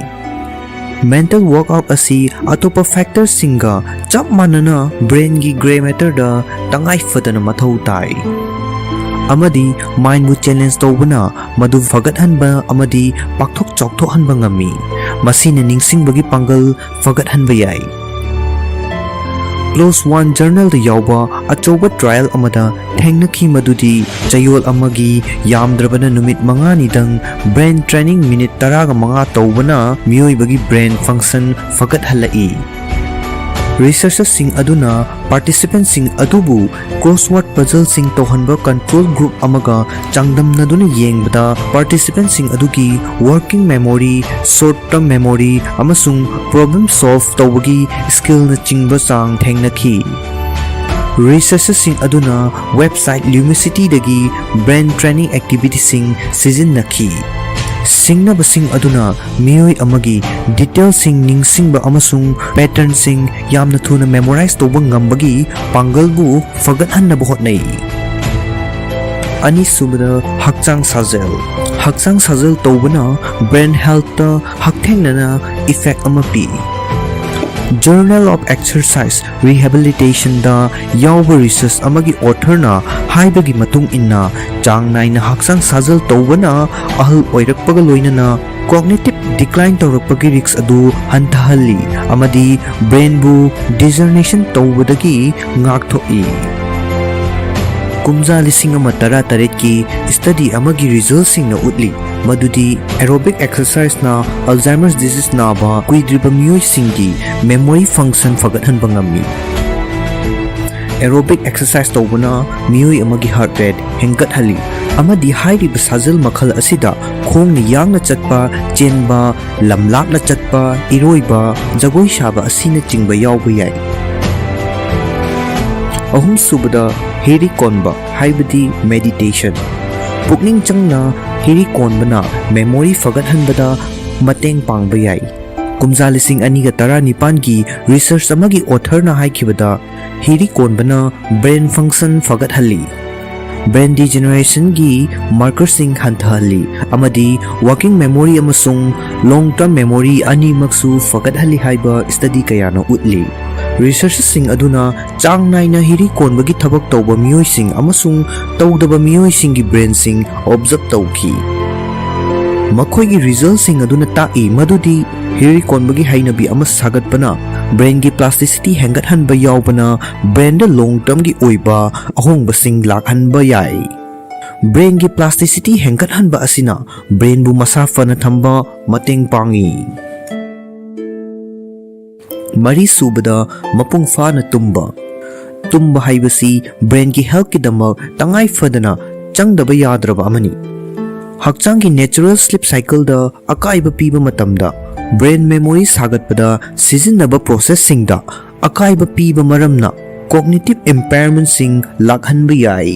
Mental workout ꯑꯁꯤ ꯑꯇꯣꯞꯄ factorꯁꯤꯡꯒ ꯆꯞ ꯃꯥꯟꯅꯅ brainꯒꯤ grey matterꯗ ꯇꯉꯥꯏ ꯐꯗꯅ ꯃꯊꯧ ꯇꯥꯏ, ꯑꯃꯗꯤ mindꯕꯨ challenge ꯇꯧꯕꯅ ꯃꯗꯨ ꯐꯒꯠꯍꯟꯕ ꯑꯃꯗꯤ ꯄꯥꯛꯊꯣꯛ ꯆꯥꯎꯊꯣꯛꯍꯟꯕ ꯉꯝꯃꯤ꯫ ꯃꯁꯤꯅ ꯅꯤꯡꯁꯤꯡꯕꯒꯤ ꯄꯥꯡꯒꯜ ꯐꯒꯠꯍꯟꯕ ꯌꯥꯏ꯫ ꯄ꯭ꯂꯣꯁ ꯋꯥꯟ ꯖꯔꯅꯦꯜꯗ ꯌꯥꯎꯕ ꯑꯆꯧꯕ ꯇ꯭ꯔꯥꯌꯦꯜ ꯑꯃꯗ ꯊꯦꯡꯅꯈꯤ, ꯃꯗꯨꯗꯤ ꯆꯌꯣꯜ ꯑꯃꯒꯤ ꯌꯥꯝꯗ꯭ꯔꯕꯅ ꯅꯨꯃꯤꯠ ꯃꯉꯥꯅꯤꯗꯪ ꯕ꯭ꯔꯦꯟ ꯇ꯭ꯔꯦꯅꯤꯡ ꯃꯤꯅꯤꯠ ꯇꯔꯥꯒ ꯃꯉꯥ ꯇꯧꯕꯅ ꯃꯤꯑꯣꯏꯕꯒꯤ ꯕ꯭ꯔꯦꯟ ꯐꯪꯁꯟ ꯐꯒꯠꯍꯜꯂꯛꯏ꯫ ꯔꯤꯁꯔꯆꯔꯁꯤꯡ ꯑꯗꯨꯅ ꯄꯥꯔꯇꯤꯁꯤꯄꯦꯟꯁꯤꯡ ꯑꯗꯨꯕꯨ ꯀ꯭ꯔꯣꯁꯋꯥꯔꯗ ꯄꯖꯜꯁꯤꯡ ꯇꯧꯍꯟꯕ ꯀꯟꯇ꯭ꯔꯣꯜ ꯒ꯭ꯔꯨꯞ ꯑꯃꯒ ꯆꯥꯡꯗꯝꯅꯗꯨꯅ ꯌꯦꯡꯕꯗ, ꯄꯥꯔꯇꯤꯁꯤꯄꯦꯟꯁꯤꯡ ꯑꯗꯨꯒꯤ working memory, short term memory ꯑꯃꯁꯨꯡ ꯄ꯭ꯔꯣꯕ꯭ꯂꯦꯝ ꯁꯣꯜꯚ ꯇꯧꯕꯒꯤ ꯁ꯭ꯀꯤꯜꯅꯆꯤꯡꯕ ꯆꯥꯡ ꯊꯦꯡꯅꯈꯤ꯫ ꯔꯤꯁꯔꯆꯔꯁꯤꯡ ꯑꯗꯨꯅ ꯋꯦꯕꯁꯥꯏꯠ ꯂ꯭ꯌꯨꯃꯤꯁꯤꯇꯤꯗꯒꯤ ꯕ꯭ꯔꯦꯟ ꯇ꯭ꯔꯦꯅꯤꯡ ꯑꯦꯛꯇꯤꯚꯤꯇꯤꯁꯤꯡ ꯁꯤꯖꯤꯟꯅꯈꯤ꯫ ꯁꯤꯡꯅꯕꯁꯤꯡ ꯑꯗꯨꯅ ꯃꯤꯑꯣꯏ ꯑꯃꯒꯤ ꯗꯤꯇꯦꯜꯁꯤꯡ ꯅꯤꯡꯁꯤꯡꯕ ꯑꯃꯁꯨꯡ ꯄꯦꯇꯔꯟꯁꯤꯡ ꯌꯥꯝꯅ ꯊꯨꯅ ꯃꯦꯃꯣꯔꯥꯏꯖ ꯇꯧꯕ ꯉꯝꯕꯒꯤ ꯄꯥꯡꯒꯜꯕꯨ ꯐꯒꯠꯍꯟꯅꯕ ꯍꯣꯠꯅꯩ꯫ ꯑꯅꯤꯁꯨꯕꯗ, ꯍꯛꯆꯥꯡ ꯁꯥꯖꯦꯜ꯫ ꯍꯛꯆꯥꯡ ꯁꯥꯖꯦꯜ ꯇꯧꯕꯅ ꯕ꯭ꯔꯦꯟ ꯍꯦꯜꯊꯇ ꯍꯛꯊꯦꯡꯅꯅ ꯏꯐꯦꯛ ꯑꯃ ꯄꯤ꯫ Journal of Exercise Rehabilitationꯗ ꯌꯥꯎꯕ ꯔꯤꯁꯔꯆ ꯑꯃꯒꯤ ꯑꯣꯊꯔꯅ ꯍꯥꯏꯕꯒꯤ ꯃꯇꯨꯡ ꯏꯟꯅ, ꯆꯥꯡ ꯅꯥꯏꯅ ꯍꯛꯆꯥꯡ ꯁꯥꯖꯦꯜ ꯇꯧꯕꯅ ꯑꯍꯜ ꯑꯣꯏꯔꯛꯄꯒ ꯂꯣꯏꯅꯅ ꯀꯣꯒꯅꯤꯇꯤꯚ ꯗꯤꯀ꯭ꯂꯥꯏꯟ ꯇꯧꯔꯛꯄꯒꯤ ꯔꯤꯁ꯭ꯛ ꯑꯗꯨ ꯍꯟꯊꯍꯜꯂꯤ ꯑꯃꯗꯤ ꯕ꯭ꯔꯦꯟꯕꯨ ꯗꯤꯖꯅꯔꯦꯁꯟ ꯇꯧꯕꯗꯒꯤ ꯉꯥꯛꯊꯣꯛꯏ꯫ ꯀꯨꯝꯖꯥ ꯂꯤꯁꯤꯡ ꯑꯃ ꯇꯔꯥ ꯇꯔꯦꯠꯀꯤ ꯁ꯭ꯇꯗꯤ ꯑꯃꯒꯤ ꯔꯤꯖꯜꯁꯤꯡꯅ ꯎꯠꯂꯤ ꯃꯗꯨꯗꯤ ꯑꯦꯔꯣꯕꯤꯛ ꯑꯦꯛꯁꯔꯁꯥꯏꯖꯅ ꯑꯜꯖꯥꯏꯃꯔꯁ ꯗꯤꯖꯤꯖ ꯅꯥꯕ ꯀꯨꯏꯗ꯭ꯔꯤꯕ ꯃꯤꯑꯣꯏꯁꯤꯡꯒꯤ ꯃꯦꯃꯣꯔꯤ ꯐꯪꯁꯟ ꯐꯒꯠꯍꯟꯕ ꯉꯝꯃꯤ꯫ ꯑꯦꯔꯣꯕꯤꯛ ꯑꯦꯛꯁꯔꯁꯥꯏꯖ ꯇꯧꯕꯅ ꯃꯤꯑꯣꯏ ꯑꯃꯒꯤ ꯍꯥꯔꯠ ꯔꯦꯠ ꯍꯦꯟꯒꯠꯍꯜꯂꯤ ꯑꯃꯗꯤ ꯍꯥꯏꯔꯤꯕ ꯁꯥꯖꯦꯜ ꯃꯈꯜ ꯑꯁꯤꯗ ꯈꯣꯡꯅ ꯌꯥꯡꯅ ꯆꯠꯄ, ꯆꯦꯟꯕ, ꯂꯝꯂꯥꯞꯅ ꯆꯠꯄ, ꯏꯔꯣꯏꯕ, ꯖꯒꯣꯏ ꯁꯥꯕ ꯑꯁꯤꯅꯆꯤꯡꯕ ꯌꯥꯎꯕ ꯌꯥꯏ꯫ ꯑꯍꯨꯝꯁꯨꯕꯗ, ꯍꯤꯔꯤ ꯀꯣꯟꯕ ꯍꯥꯏꯕꯗꯤ ꯃꯦꯗꯤꯇꯦꯁꯟ꯫ ꯄꯨꯛꯅꯤꯡ ꯆꯪꯅ ꯍꯤꯔꯤ ꯀꯣꯟꯕꯅ ꯃꯦꯃꯣꯔꯤ ꯐꯒꯠꯍꯟꯕꯗ ꯃꯇꯦꯡ ꯄꯥꯡꯕ ꯌꯥꯏ꯫ ꯀꯨꯝꯖꯥ ꯂꯤꯁꯤꯡ ꯑꯅꯤꯒ ꯇꯔꯥꯅꯤꯄꯥꯟꯒꯤ ꯔꯤꯁꯔꯆ ꯑꯃꯒꯤ ꯑꯣꯊꯔꯅ ꯍꯥꯏꯈꯤꯕꯗ, ꯍꯤꯔꯤ ꯀꯣꯟꯕꯅ ꯕ꯭ꯔꯦꯟ ꯐꯪꯁꯟ ꯐꯒꯠꯍꯜꯂꯤ, ꯕ꯭ꯔꯦꯟ ꯗꯤꯖꯦꯅꯔꯦꯁꯟꯒꯤ ꯃꯥꯔꯀꯔꯁꯤꯡ ꯍꯟꯊꯍꯜꯂꯤ ꯑꯃꯗꯤ ꯋꯥꯔꯀꯤꯡ ꯃꯦꯃꯣꯔꯤ ꯑꯃꯁꯨꯡ ꯂꯣꯡ ꯇꯔꯝ ꯃꯦꯃꯣꯔꯤ ꯑꯅꯤꯃꯛꯁꯨ ꯐꯒꯠꯍꯜꯂꯤ ꯍꯥꯏꯕ ꯁ꯭ꯇꯗꯤ ꯀꯌꯥꯅ ꯎꯠꯂꯤ꯫ ꯔꯤꯁꯔꯆꯔꯁꯤꯡ ꯑꯗꯨꯅ ꯆꯥꯡ ꯅꯥꯏꯅ ꯍꯤꯔꯤ ꯀꯣꯟꯕꯒꯤ ꯊꯕꯛ ꯇꯧꯕ ꯃꯤꯑꯣꯏꯁꯤꯡ ꯑꯃꯁꯨꯡ ꯇꯧꯗꯕ ꯃꯤꯑꯣꯏꯁꯤꯡꯒꯤ ꯕ꯭ꯔꯦꯟꯁꯤꯡ ꯑꯣꯕꯖꯔꯕ ꯇꯧꯈꯤ꯫ ꯃꯈꯣꯏꯒꯤ ꯔꯤꯖꯜꯁꯤꯡ ꯑꯗꯨꯅ ꯇꯥꯛꯏ ꯃꯗꯨꯗꯤ ꯍꯤꯔꯤ ꯀꯣꯟꯕꯒꯤ ꯍꯩꯅꯕꯤ ꯑꯃ ꯁꯥꯒꯠꯄꯅ Brainꯒꯤ plasticity ꯍꯦꯟꯒꯠꯍꯟꯕ ꯌꯥꯎꯕꯅ brainꯗ long termꯒꯤ ꯑꯣꯏꯕ ꯑꯍꯣꯡꯕꯁꯤꯡ ꯂꯥꯛꯍꯟꯕ ꯌꯥꯏ꯫ Brainꯒꯤ plasticity ꯍꯦꯟꯒꯠꯍꯟꯕ ꯑꯁꯤꯅ brainꯕꯨ ꯃꯁꯥ ꯐꯅ ꯊꯝꯕ ꯃꯇꯦꯡ ꯄꯥꯡꯏ꯫ ꯃꯔꯤꯁꯨꯕꯗ, ꯃꯄꯨꯡ ꯐꯥꯅ ꯇꯨꯝꯕ꯫ ꯇꯨꯝꯕ ꯍꯥꯏꯕꯁꯤ brainꯒꯤ healthꯀꯤꯗꯃꯛ ꯇꯉꯥꯏ ꯐꯗꯅ ꯆꯪꯗꯕ ꯌꯥꯗ꯭ꯔꯕ ꯑꯃꯅꯤ꯫ ꯍꯛꯆꯥꯡꯒꯤ natural sleep cycleꯗ ꯑꯀꯥꯏꯕ ꯄꯤꯕ ꯃꯇꯝꯗ brain memory ꯁꯥꯒꯠꯄꯗ ꯁꯤꯖꯤꯟꯅꯕ processꯁꯤꯡꯗ ꯑꯀꯥꯏꯕ ꯄꯤꯕ ꯃꯔꯝꯅ cognitive impairmentꯁꯤꯡ ꯂꯥꯛꯍꯟꯕ ꯌꯥꯏ꯫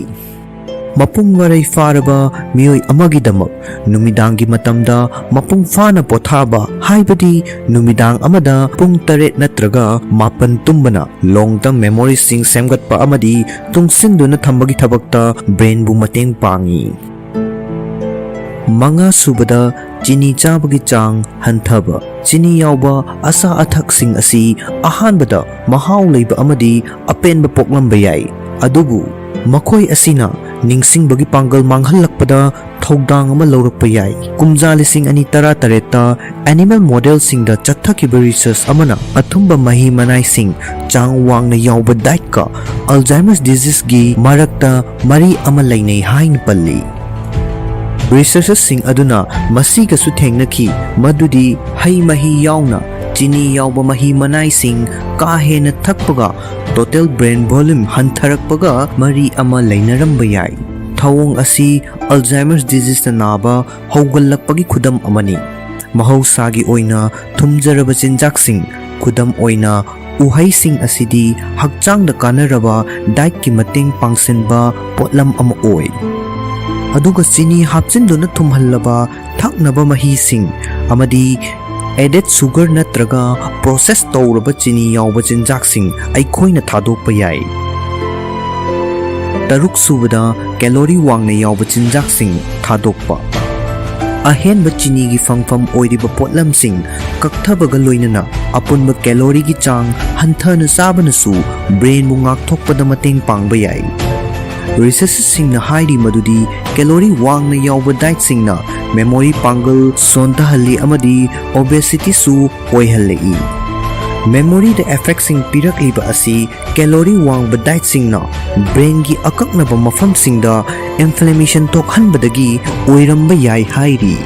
ꯃꯄꯨꯡ ꯃꯔꯩ ꯐꯥꯔꯕ ꯃꯤꯑꯣꯏ ꯑꯃꯒꯤꯗꯃꯛ ꯅꯨꯃꯤꯗꯥꯡꯒꯤ ꯃꯇꯝꯗ ꯃꯄꯨꯡ ꯐꯥꯅ ꯄꯣꯊꯥꯕ, ꯍꯥꯏꯕꯗꯤ ꯅꯨꯃꯤꯗꯥꯡ ꯑꯃꯗ ꯄꯨꯡ ꯇꯔꯦꯠ ꯅꯠꯇ꯭ꯔꯒ ꯃꯥꯄꯟ ꯇꯨꯝꯕꯅ long term memoryꯁꯤꯡ ꯁꯦꯝꯒꯠꯄ ꯑꯃꯗꯤ ꯇꯨꯡꯁꯤꯟꯗꯨꯅ ꯊꯝꯕꯒꯤ ꯊꯕꯛꯇ brainꯕꯨ ꯃꯇꯦꯡ ꯄꯥꯡꯏ꯫ ꯃꯉꯥꯁꯨꯕꯗ, ꯆꯤꯅꯤ ꯆꯥꯕꯒꯤ ꯆꯥꯡ ꯍꯟꯊꯕ꯫ ꯆꯤꯅꯤ ꯌꯥꯎꯕ ꯑꯆꯥ ꯑꯊꯛꯁꯤꯡ ꯑꯁꯤ ꯑꯍꯥꯟꯕꯗ ꯃꯍꯥꯎ ꯂꯩꯕ ꯑꯃꯗꯤ ꯑꯄꯦꯟꯕ ꯄꯣꯛꯂꯝꯕ ꯌꯥꯏ, ꯑꯗꯨꯕꯨ ꯃꯈꯣꯏ ꯑꯁꯤꯅ ꯅꯤꯡꯁꯤꯡꯕꯒꯤ ꯄꯥꯡꯒꯜ ꯃꯥꯡꯍꯜꯂꯛꯄꯗ ꯊꯧꯗꯥꯡ ꯑꯃ ꯂꯧꯔꯛꯄ ꯌꯥꯏ꯫ ꯀꯨꯝꯖꯥ ꯂꯤꯁꯤꯡ ꯑꯅꯤ ꯇꯔꯥꯇꯔꯦꯠꯇ animal modelꯁꯤꯡꯗ ꯆꯠꯊꯈꯤꯕ research ꯑꯃꯅ ꯑꯊꯨꯝꯕ ꯃꯍꯤ ꯃꯅꯥꯏꯁꯤꯡ ꯆꯥꯡ ꯋꯥꯡꯅ ꯌꯥꯎꯕ dietꯀ Alzheimer's diseaseꯒꯤ ꯃꯔꯛꯇ ꯃꯔꯤ ꯑꯃ ꯂꯩꯅꯩ ꯍꯥꯏꯅ ꯄꯜꯂꯤ꯫ Researchꯁꯤꯡ ꯑꯗꯨꯅ ꯃꯁꯤꯒꯁꯨ ꯊꯦꯡꯅꯈꯤ ꯃꯗꯨꯗꯤ ꯍꯩ ꯃꯍꯤ ꯌꯥꯎꯅ ꯆꯤꯅꯤ ꯌꯥꯎꯕ ꯃꯍꯤ ꯃꯅꯥꯏꯁꯤꯡ ꯀꯥ ꯍꯦꯟꯅ ꯊꯛꯄꯒ total brain volume ꯍꯟꯊꯔꯛꯄꯒ ꯃꯔꯤ ꯑꯃ ꯂꯩꯅꯔꯝꯕ ꯌꯥꯏ꯫ ꯊꯧꯑꯣꯡ ꯑꯁꯤ Alzheimer's diseaseꯅ ꯅꯥꯕ ꯍꯧꯒꯠꯂꯛꯄꯒꯤ ꯈꯨꯗꯝ ꯑꯃꯅꯤ꯫ ꯃꯍꯧꯁꯥꯒꯤ ꯑꯣꯏꯅ ꯊꯨꯝꯖꯔꯕ ꯆꯤꯟꯖꯥꯛꯁꯤꯡ, ꯈꯨꯗꯝ ꯑꯣꯏꯅ ꯎꯍꯩꯁꯤꯡ ꯑꯁꯤꯗꯤ ꯍꯛꯆꯥꯡꯗ ꯀꯥꯟꯅꯔꯕ dietꯀꯤ ꯃꯇꯦꯡ ꯄꯥꯡꯁꯤꯟꯕ ꯄꯣꯠꯂꯝ ꯑꯃ ꯑꯣꯏ꯫ ꯑꯗꯨꯒ ꯆꯤꯅꯤ ꯍꯥꯞꯆꯤꯟꯗꯨꯅ ꯊꯨꯝꯍꯜꯂꯕ ꯊꯛꯅꯕ ꯃꯍꯤꯁꯤꯡ ꯑꯃꯗꯤ added sugar ꯅꯠꯇ꯭ꯔꯒ process ꯇꯧꯔꯕ ꯆꯤꯅꯤ ꯌꯥꯎꯕ ꯆꯤꯟꯖꯥꯛꯁꯤꯡ ꯑꯩꯈꯣꯏꯅ ꯊꯥꯗꯣꯛꯄ ꯌꯥꯏ꯫ ꯇꯔꯨꯛꯁꯨꯕꯗ, calorie ꯋꯥꯡꯅ ꯌꯥꯎꯕ ꯆꯤꯟꯖꯥꯛꯁꯤꯡ ꯊꯥꯗꯣꯛꯄ꯫ ꯑꯍꯦꯟꯕ ꯆꯤꯅꯤꯒꯤ ꯐꯪꯐꯝ ꯑꯣꯏꯔꯤꯕ ꯄꯣꯠꯂꯝꯁꯤꯡ ꯀꯛꯊꯕꯒ ꯂꯣꯏꯅꯅ ꯑꯄꯨꯟꯕ calorieꯒꯤ ꯆꯥꯡ ꯍꯟꯊꯅ ꯆꯥꯕꯅꯁꯨ brainꯕꯨ ꯉꯥꯛꯊꯣꯛꯄꯗ ꯃꯇꯦꯡ ꯄꯥꯡꯕ ꯌꯥꯏ꯫ Researchꯁꯤꯡꯅ ꯍꯥꯏꯔꯤ ꯃꯗꯨꯗꯤ calorie ꯋꯥꯡꯅ ꯌꯥꯎꯕ dietꯁꯤꯡꯅ memory ꯄꯥꯡꯒꯜ ꯁꯣꯟꯊꯍꯜꯂꯤ ꯑꯃꯗꯤ obesityꯁꯨ ꯑꯣꯏꯍꯜꯂꯛꯏ꯫ Memoryꯗ effectꯁꯤꯡ ꯄꯤꯔꯛꯂꯤꯕ ꯑꯁꯤ calorie ꯋꯥꯡꯕ dietꯁꯤꯡꯅ brainꯒꯤ ꯑꯀꯛꯅꯕ ꯃꯐꯝꯁꯤꯡꯗ inflammation ꯊꯣꯛꯍꯟꯕꯗꯒꯤ ꯑꯣꯏꯔꯝꯕ ꯌꯥꯏ ꯍꯥꯏꯔꯤ꯫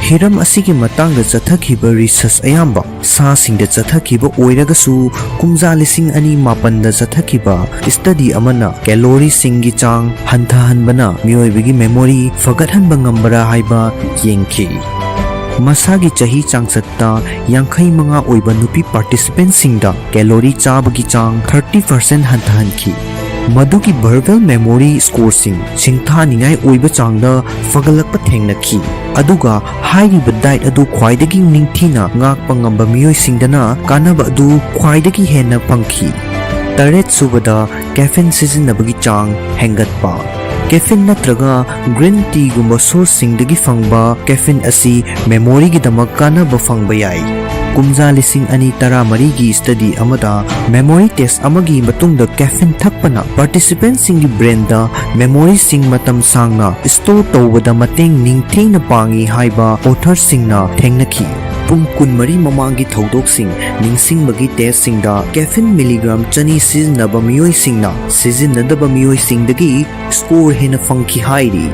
ꯍꯤꯔꯝ ꯑꯁꯤꯒꯤ ꯃꯇꯥꯡꯗ ꯆꯠꯊꯈꯤꯕ research ꯑꯌꯥꯝꯕ ꯁꯥꯁꯤꯡꯗ ꯆꯠꯊꯈꯤꯕ ꯑꯣꯏꯔꯒꯁꯨ, ꯀꯨꯝꯖꯥ ꯂꯤꯁꯤꯡ ꯑꯅꯤ ꯃꯥꯄꯟꯗ ꯆꯠꯊꯈꯤꯕ study ꯑꯃꯅ calorieꯁꯤꯡꯒꯤ ꯆꯥꯡ ꯍꯟꯊꯍꯟꯕꯅ ꯃꯤꯑꯣꯏꯕꯒꯤ memory ꯐꯒꯠꯍꯟꯕ ꯉꯝꯕ꯭ꯔꯥ ꯍꯥꯏꯕ ꯌꯦꯡꯈꯤ꯫ ꯃꯁꯥꯒꯤ ꯆꯍꯤ ꯆꯥꯡꯆꯠꯇ ꯌꯥꯡꯈꯩ ꯃꯉꯥ ꯑꯣꯏꯕ ꯅꯨꯄꯤ participantꯁꯤꯡꯗ calorie ꯆꯥꯕꯒꯤ ꯆꯥꯡ thirty percent ꯍꯟꯊꯍꯟꯈꯤ꯫ ꯃꯗꯨꯒꯤ verbal memory scoreꯁꯤꯡ ꯁꯤꯡꯊꯥꯅꯤꯡꯉꯥꯏ ꯑꯣꯏꯕ ꯆꯥꯡꯗ ꯐꯒꯠꯂꯛꯄ ꯊꯦꯡꯅꯈꯤ꯫ ꯑꯗꯨꯒ ꯍꯥꯏꯔꯤꯕ diet ꯑꯗꯨ ꯈ꯭ꯋꯥꯏꯗꯒꯤ ꯅꯤꯡꯊꯤꯅ ꯉꯥꯛꯄ ꯉꯝꯕ ꯃꯤꯑꯣꯏꯁꯤꯡꯗꯅ ꯀꯥꯟꯅꯕ ꯑꯗꯨ ꯈ꯭ꯋꯥꯏꯗꯒꯤ ꯍꯦꯟꯅ ꯐꯪꯈꯤ꯫ ꯇꯔꯦꯠ ꯁꯨꯕꯗ, caffeine ꯁꯤꯖꯤꯟꯅꯕꯒꯤ ꯆꯥꯡ ꯍꯦꯟꯒꯠꯄ꯫ Caffeine ꯅꯠꯇ꯭ꯔꯒ green teaꯒꯨꯝꯕ sourceꯁꯤꯡꯗꯒꯤ ꯐꯪꯕ caffeine ꯑꯁꯤ memoryꯒꯤꯗꯃꯛ ꯀꯥꯟꯅꯕ ꯐꯪꯕ ꯌꯥꯏ꯫ ꯀꯨꯝꯖꯥ ꯂꯤꯁꯤꯡ ꯑꯅꯤ ꯇꯔꯥꯃꯔꯤꯒꯤ study ꯑꯃꯗ memory test ꯑꯃꯒꯤ ꯃꯇꯨꯡꯗ caffeine ꯊꯛꯄꯅ participantꯁꯤꯡꯒꯤ brainꯗ memoryꯁꯤꯡ ꯃꯇꯝ ꯁꯥꯡꯅ store ꯇꯧꯕꯗ ꯃꯇꯦꯡ ꯅꯤꯡꯊꯤꯅ ꯄꯥꯡꯏ ꯍꯥꯏꯕ authorꯁꯤꯡꯅ ꯊꯦꯡꯅꯈꯤ꯫ ꯄꯨꯡ ꯀꯨꯟꯃꯔꯤ ꯃꯃꯥꯡꯒꯤ ꯊꯧꯗꯣꯛꯁꯤꯡ ꯅꯤꯡꯁꯤꯡꯕꯒꯤ testꯁꯤꯡꯗ caffeine milligram ꯆꯅꯤ ꯁꯤꯖꯤꯟꯅꯕ ꯃꯤꯑꯣꯏꯁꯤꯡꯅ ꯁꯤꯖꯤꯟꯅꯗꯕ ꯃꯤꯑꯣꯏꯁꯤꯡꯗꯒꯤ score ꯍꯦꯟꯅ ꯐꯪꯈꯤ ꯍꯥꯏꯔꯤ꯫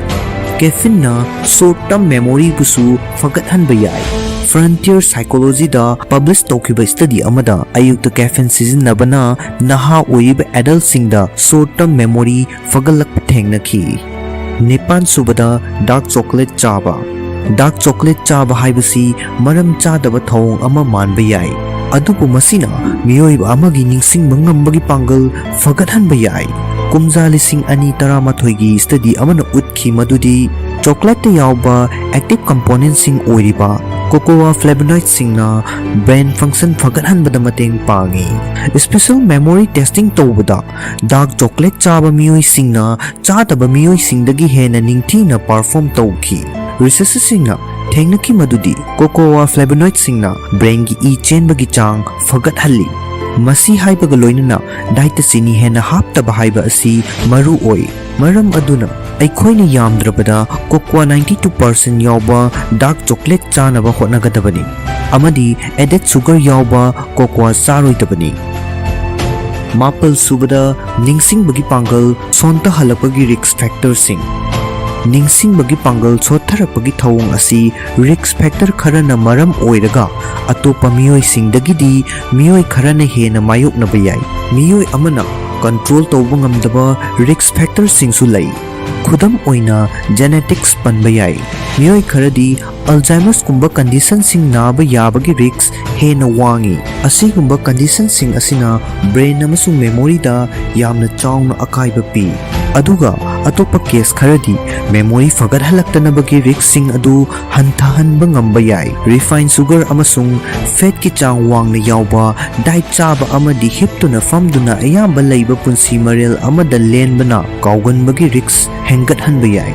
Caffeineꯅ short term memoryꯕꯨꯁꯨ ꯐꯒꯠꯍꯟꯕ ꯌꯥꯏ꯫ Frontier Psychologyꯗ publish ꯇꯧꯈꯤꯕ study ꯑꯃꯗ ꯑꯌꯨꯛꯇ caffeine ꯁꯤꯖꯤꯟꯅꯕꯅ ꯅꯍꯥ ꯑꯣꯏꯔꯤꯕ adultꯁꯤꯡꯗ short term memory ꯐꯒꯠꯂꯛꯄ ꯊꯦꯡꯅꯈꯤ꯫ ꯅꯤꯄꯥꯟ ꯁꯨꯕꯗ, dark chocolate ꯆꯥꯕ꯫ Dark chocolate ꯆꯥꯕ ꯍꯥꯏꯕꯁꯤ ꯃꯔꯝ ꯆꯥꯗꯕ ꯊꯧꯑꯣꯡ ꯑꯃ ꯃꯥꯟꯕ ꯌꯥꯏ, ꯑꯗꯨꯕꯨ ꯃꯁꯤꯅ ꯃꯤꯑꯣꯏꯕ ꯑꯃꯒꯤ ꯅꯤꯡꯁꯤꯡꯕ ꯉꯝꯕꯒꯤ ꯄꯥꯡꯒꯜ ꯐꯒꯠꯍꯟꯕ ꯌꯥꯏ꯫ ꯀꯨꯝꯖꯥ ꯂꯤꯁꯤꯡ ꯑꯅꯤ ꯇꯔꯥꯃꯥꯊꯣꯏꯒꯤ study ꯑꯃꯅ ꯎꯠꯈꯤ ꯃꯗꯨꯗꯤ chocolateꯇ ꯌꯥꯎꯕ active componentꯁꯤꯡ ꯑꯣꯏꯔꯤꯕ cocoa flavonoidꯁꯤꯡꯅ brain function ꯐꯒꯠꯍꯟꯕꯗ ꯃꯇꯦꯡ ꯄꯥꯡꯏ꯫ Special memory testing ꯇꯧꯕꯗ dark chocolate ꯆꯥꯕ ꯃꯤꯑꯣꯏꯁꯤꯡꯅ ꯆꯥꯗꯕ ꯃꯤꯑꯣꯏꯁꯤꯡꯗꯒꯤ ꯍꯦꯟꯅ ꯅꯤꯡꯊꯤꯅ perform ꯇꯧꯈꯤ꯫ Researchꯁꯤꯡꯅ ꯊꯦꯡꯅꯈꯤ ꯃꯗꯨꯗꯤ cocoa flavonoidꯁꯤꯡꯅ brainꯒꯤ ꯏ ꯆꯦꯟꯕꯒꯤ ꯆꯥꯡ ꯐꯒꯠꯍꯜꯂꯤ꯫ ꯃꯁꯤ ꯍꯥꯏꯕꯒ ꯂꯣꯏꯅꯅ dietꯇ ꯆꯤꯅꯤ ꯍꯦꯟꯅ ꯍꯥꯞꯇꯕ ꯍꯥꯏꯕ ꯑꯁꯤ ꯃꯔꯨ ꯑꯣꯏ꯫ ꯃꯔꯝ ꯑꯗꯨꯅ ꯑꯩꯈꯣꯏꯅ ꯌꯥꯝꯗ꯭ꯔꯕꯗ cocoa ninety two percent ꯌꯥꯎꯕ dark chocolate ꯆꯥꯅꯕ ꯍꯣꯠꯅꯒꯗꯕꯅꯤ꯫ ꯑꯃꯗꯤ added sugar ꯌꯥꯎꯕ cocoa ꯆꯥꯔꯣꯏꯗꯕꯅꯤ꯫ ꯃꯥꯄꯜ ꯁꯨꯕꯗ, ꯅꯤꯡꯁꯤꯡꯕꯒꯤ ꯄꯥꯡꯒꯜ ꯁꯣꯟꯊꯍꯜꯂꯛꯄꯒꯤ risk factorꯁꯤꯡ꯫ ꯅꯤꯡꯁꯤꯡꯕꯒꯤ ꯄꯥꯡꯒꯜ ꯁꯣꯠꯊꯔꯛꯄꯒꯤ ꯊꯧꯑꯣꯡ ꯑꯁꯤ risk factor ꯈꯔꯅ ꯃꯔꯝ ꯑꯣꯏꯔꯒ ꯑꯇꯣꯞꯄ ꯃꯤꯑꯣꯏꯁꯤꯡꯗꯒꯤꯗꯤ ꯃꯤꯑꯣꯏ ꯈꯔꯅ ꯍꯦꯟꯅ ꯃꯥꯌꯣꯛꯅꯕ ꯌꯥꯏ꯫ ꯃꯤꯑꯣꯏ ꯑꯃꯅ control ꯇꯧꯕ ꯉꯝꯗꯕ risk factorꯁꯤꯡꯁꯨ ꯂꯩ꯫ ꯈꯨꯗꯝ ꯑꯣꯏꯅ, genetics ꯄꯟꯕ ꯌꯥꯏ꯫ ꯃꯤꯑꯣꯏ ꯈꯔꯗꯤ Alzheimerꯁꯀꯨꯝꯕ conditionꯁꯤꯡ ꯅꯥꯕ ꯌꯥꯕꯒꯤ risk ꯍꯦꯟꯅ ꯋꯥꯡꯏ꯫ ꯑꯁꯤꯒꯨꯝꯕ conditionꯁꯤꯡ ꯑꯁꯤꯅ brain ꯑꯃꯁꯨꯡ memoryꯗ ꯌꯥꯝꯅ ꯆꯥꯎꯅ ꯑꯀꯥꯏꯕ ꯄꯤ꯫ ꯑꯗꯨꯒ ꯑꯇꯣꯞꯄ case ꯈꯔꯗꯤ memory ꯐꯒꯠꯍꯜꯂꯛꯇꯅꯕꯒꯤ riskꯁꯤꯡ ꯑꯗꯨ ꯍꯟꯊꯍꯟꯕ ꯉꯝꯕ ꯌꯥꯏ꯫ Refined sugar ꯑꯃꯁꯨꯡ fatꯀꯤ ꯆꯥꯡ ꯋꯥꯡꯅ ꯌꯥꯎꯕ diet ꯆꯥꯕ ꯑꯃꯗꯤ ꯍꯤꯞꯇꯨꯅ ꯐꯝꯗꯨꯅ ꯑꯌꯥꯝꯕ ꯂꯩꯕ ꯄꯨꯟꯁꯤ ꯃꯔꯦꯜ ꯑꯃꯗ ꯂꯦꯟꯕꯅ ꯀꯥꯎꯒꯟꯕꯒꯤ risk ꯍꯦꯟꯒꯠꯍꯟꯕ ꯌꯥꯏ꯫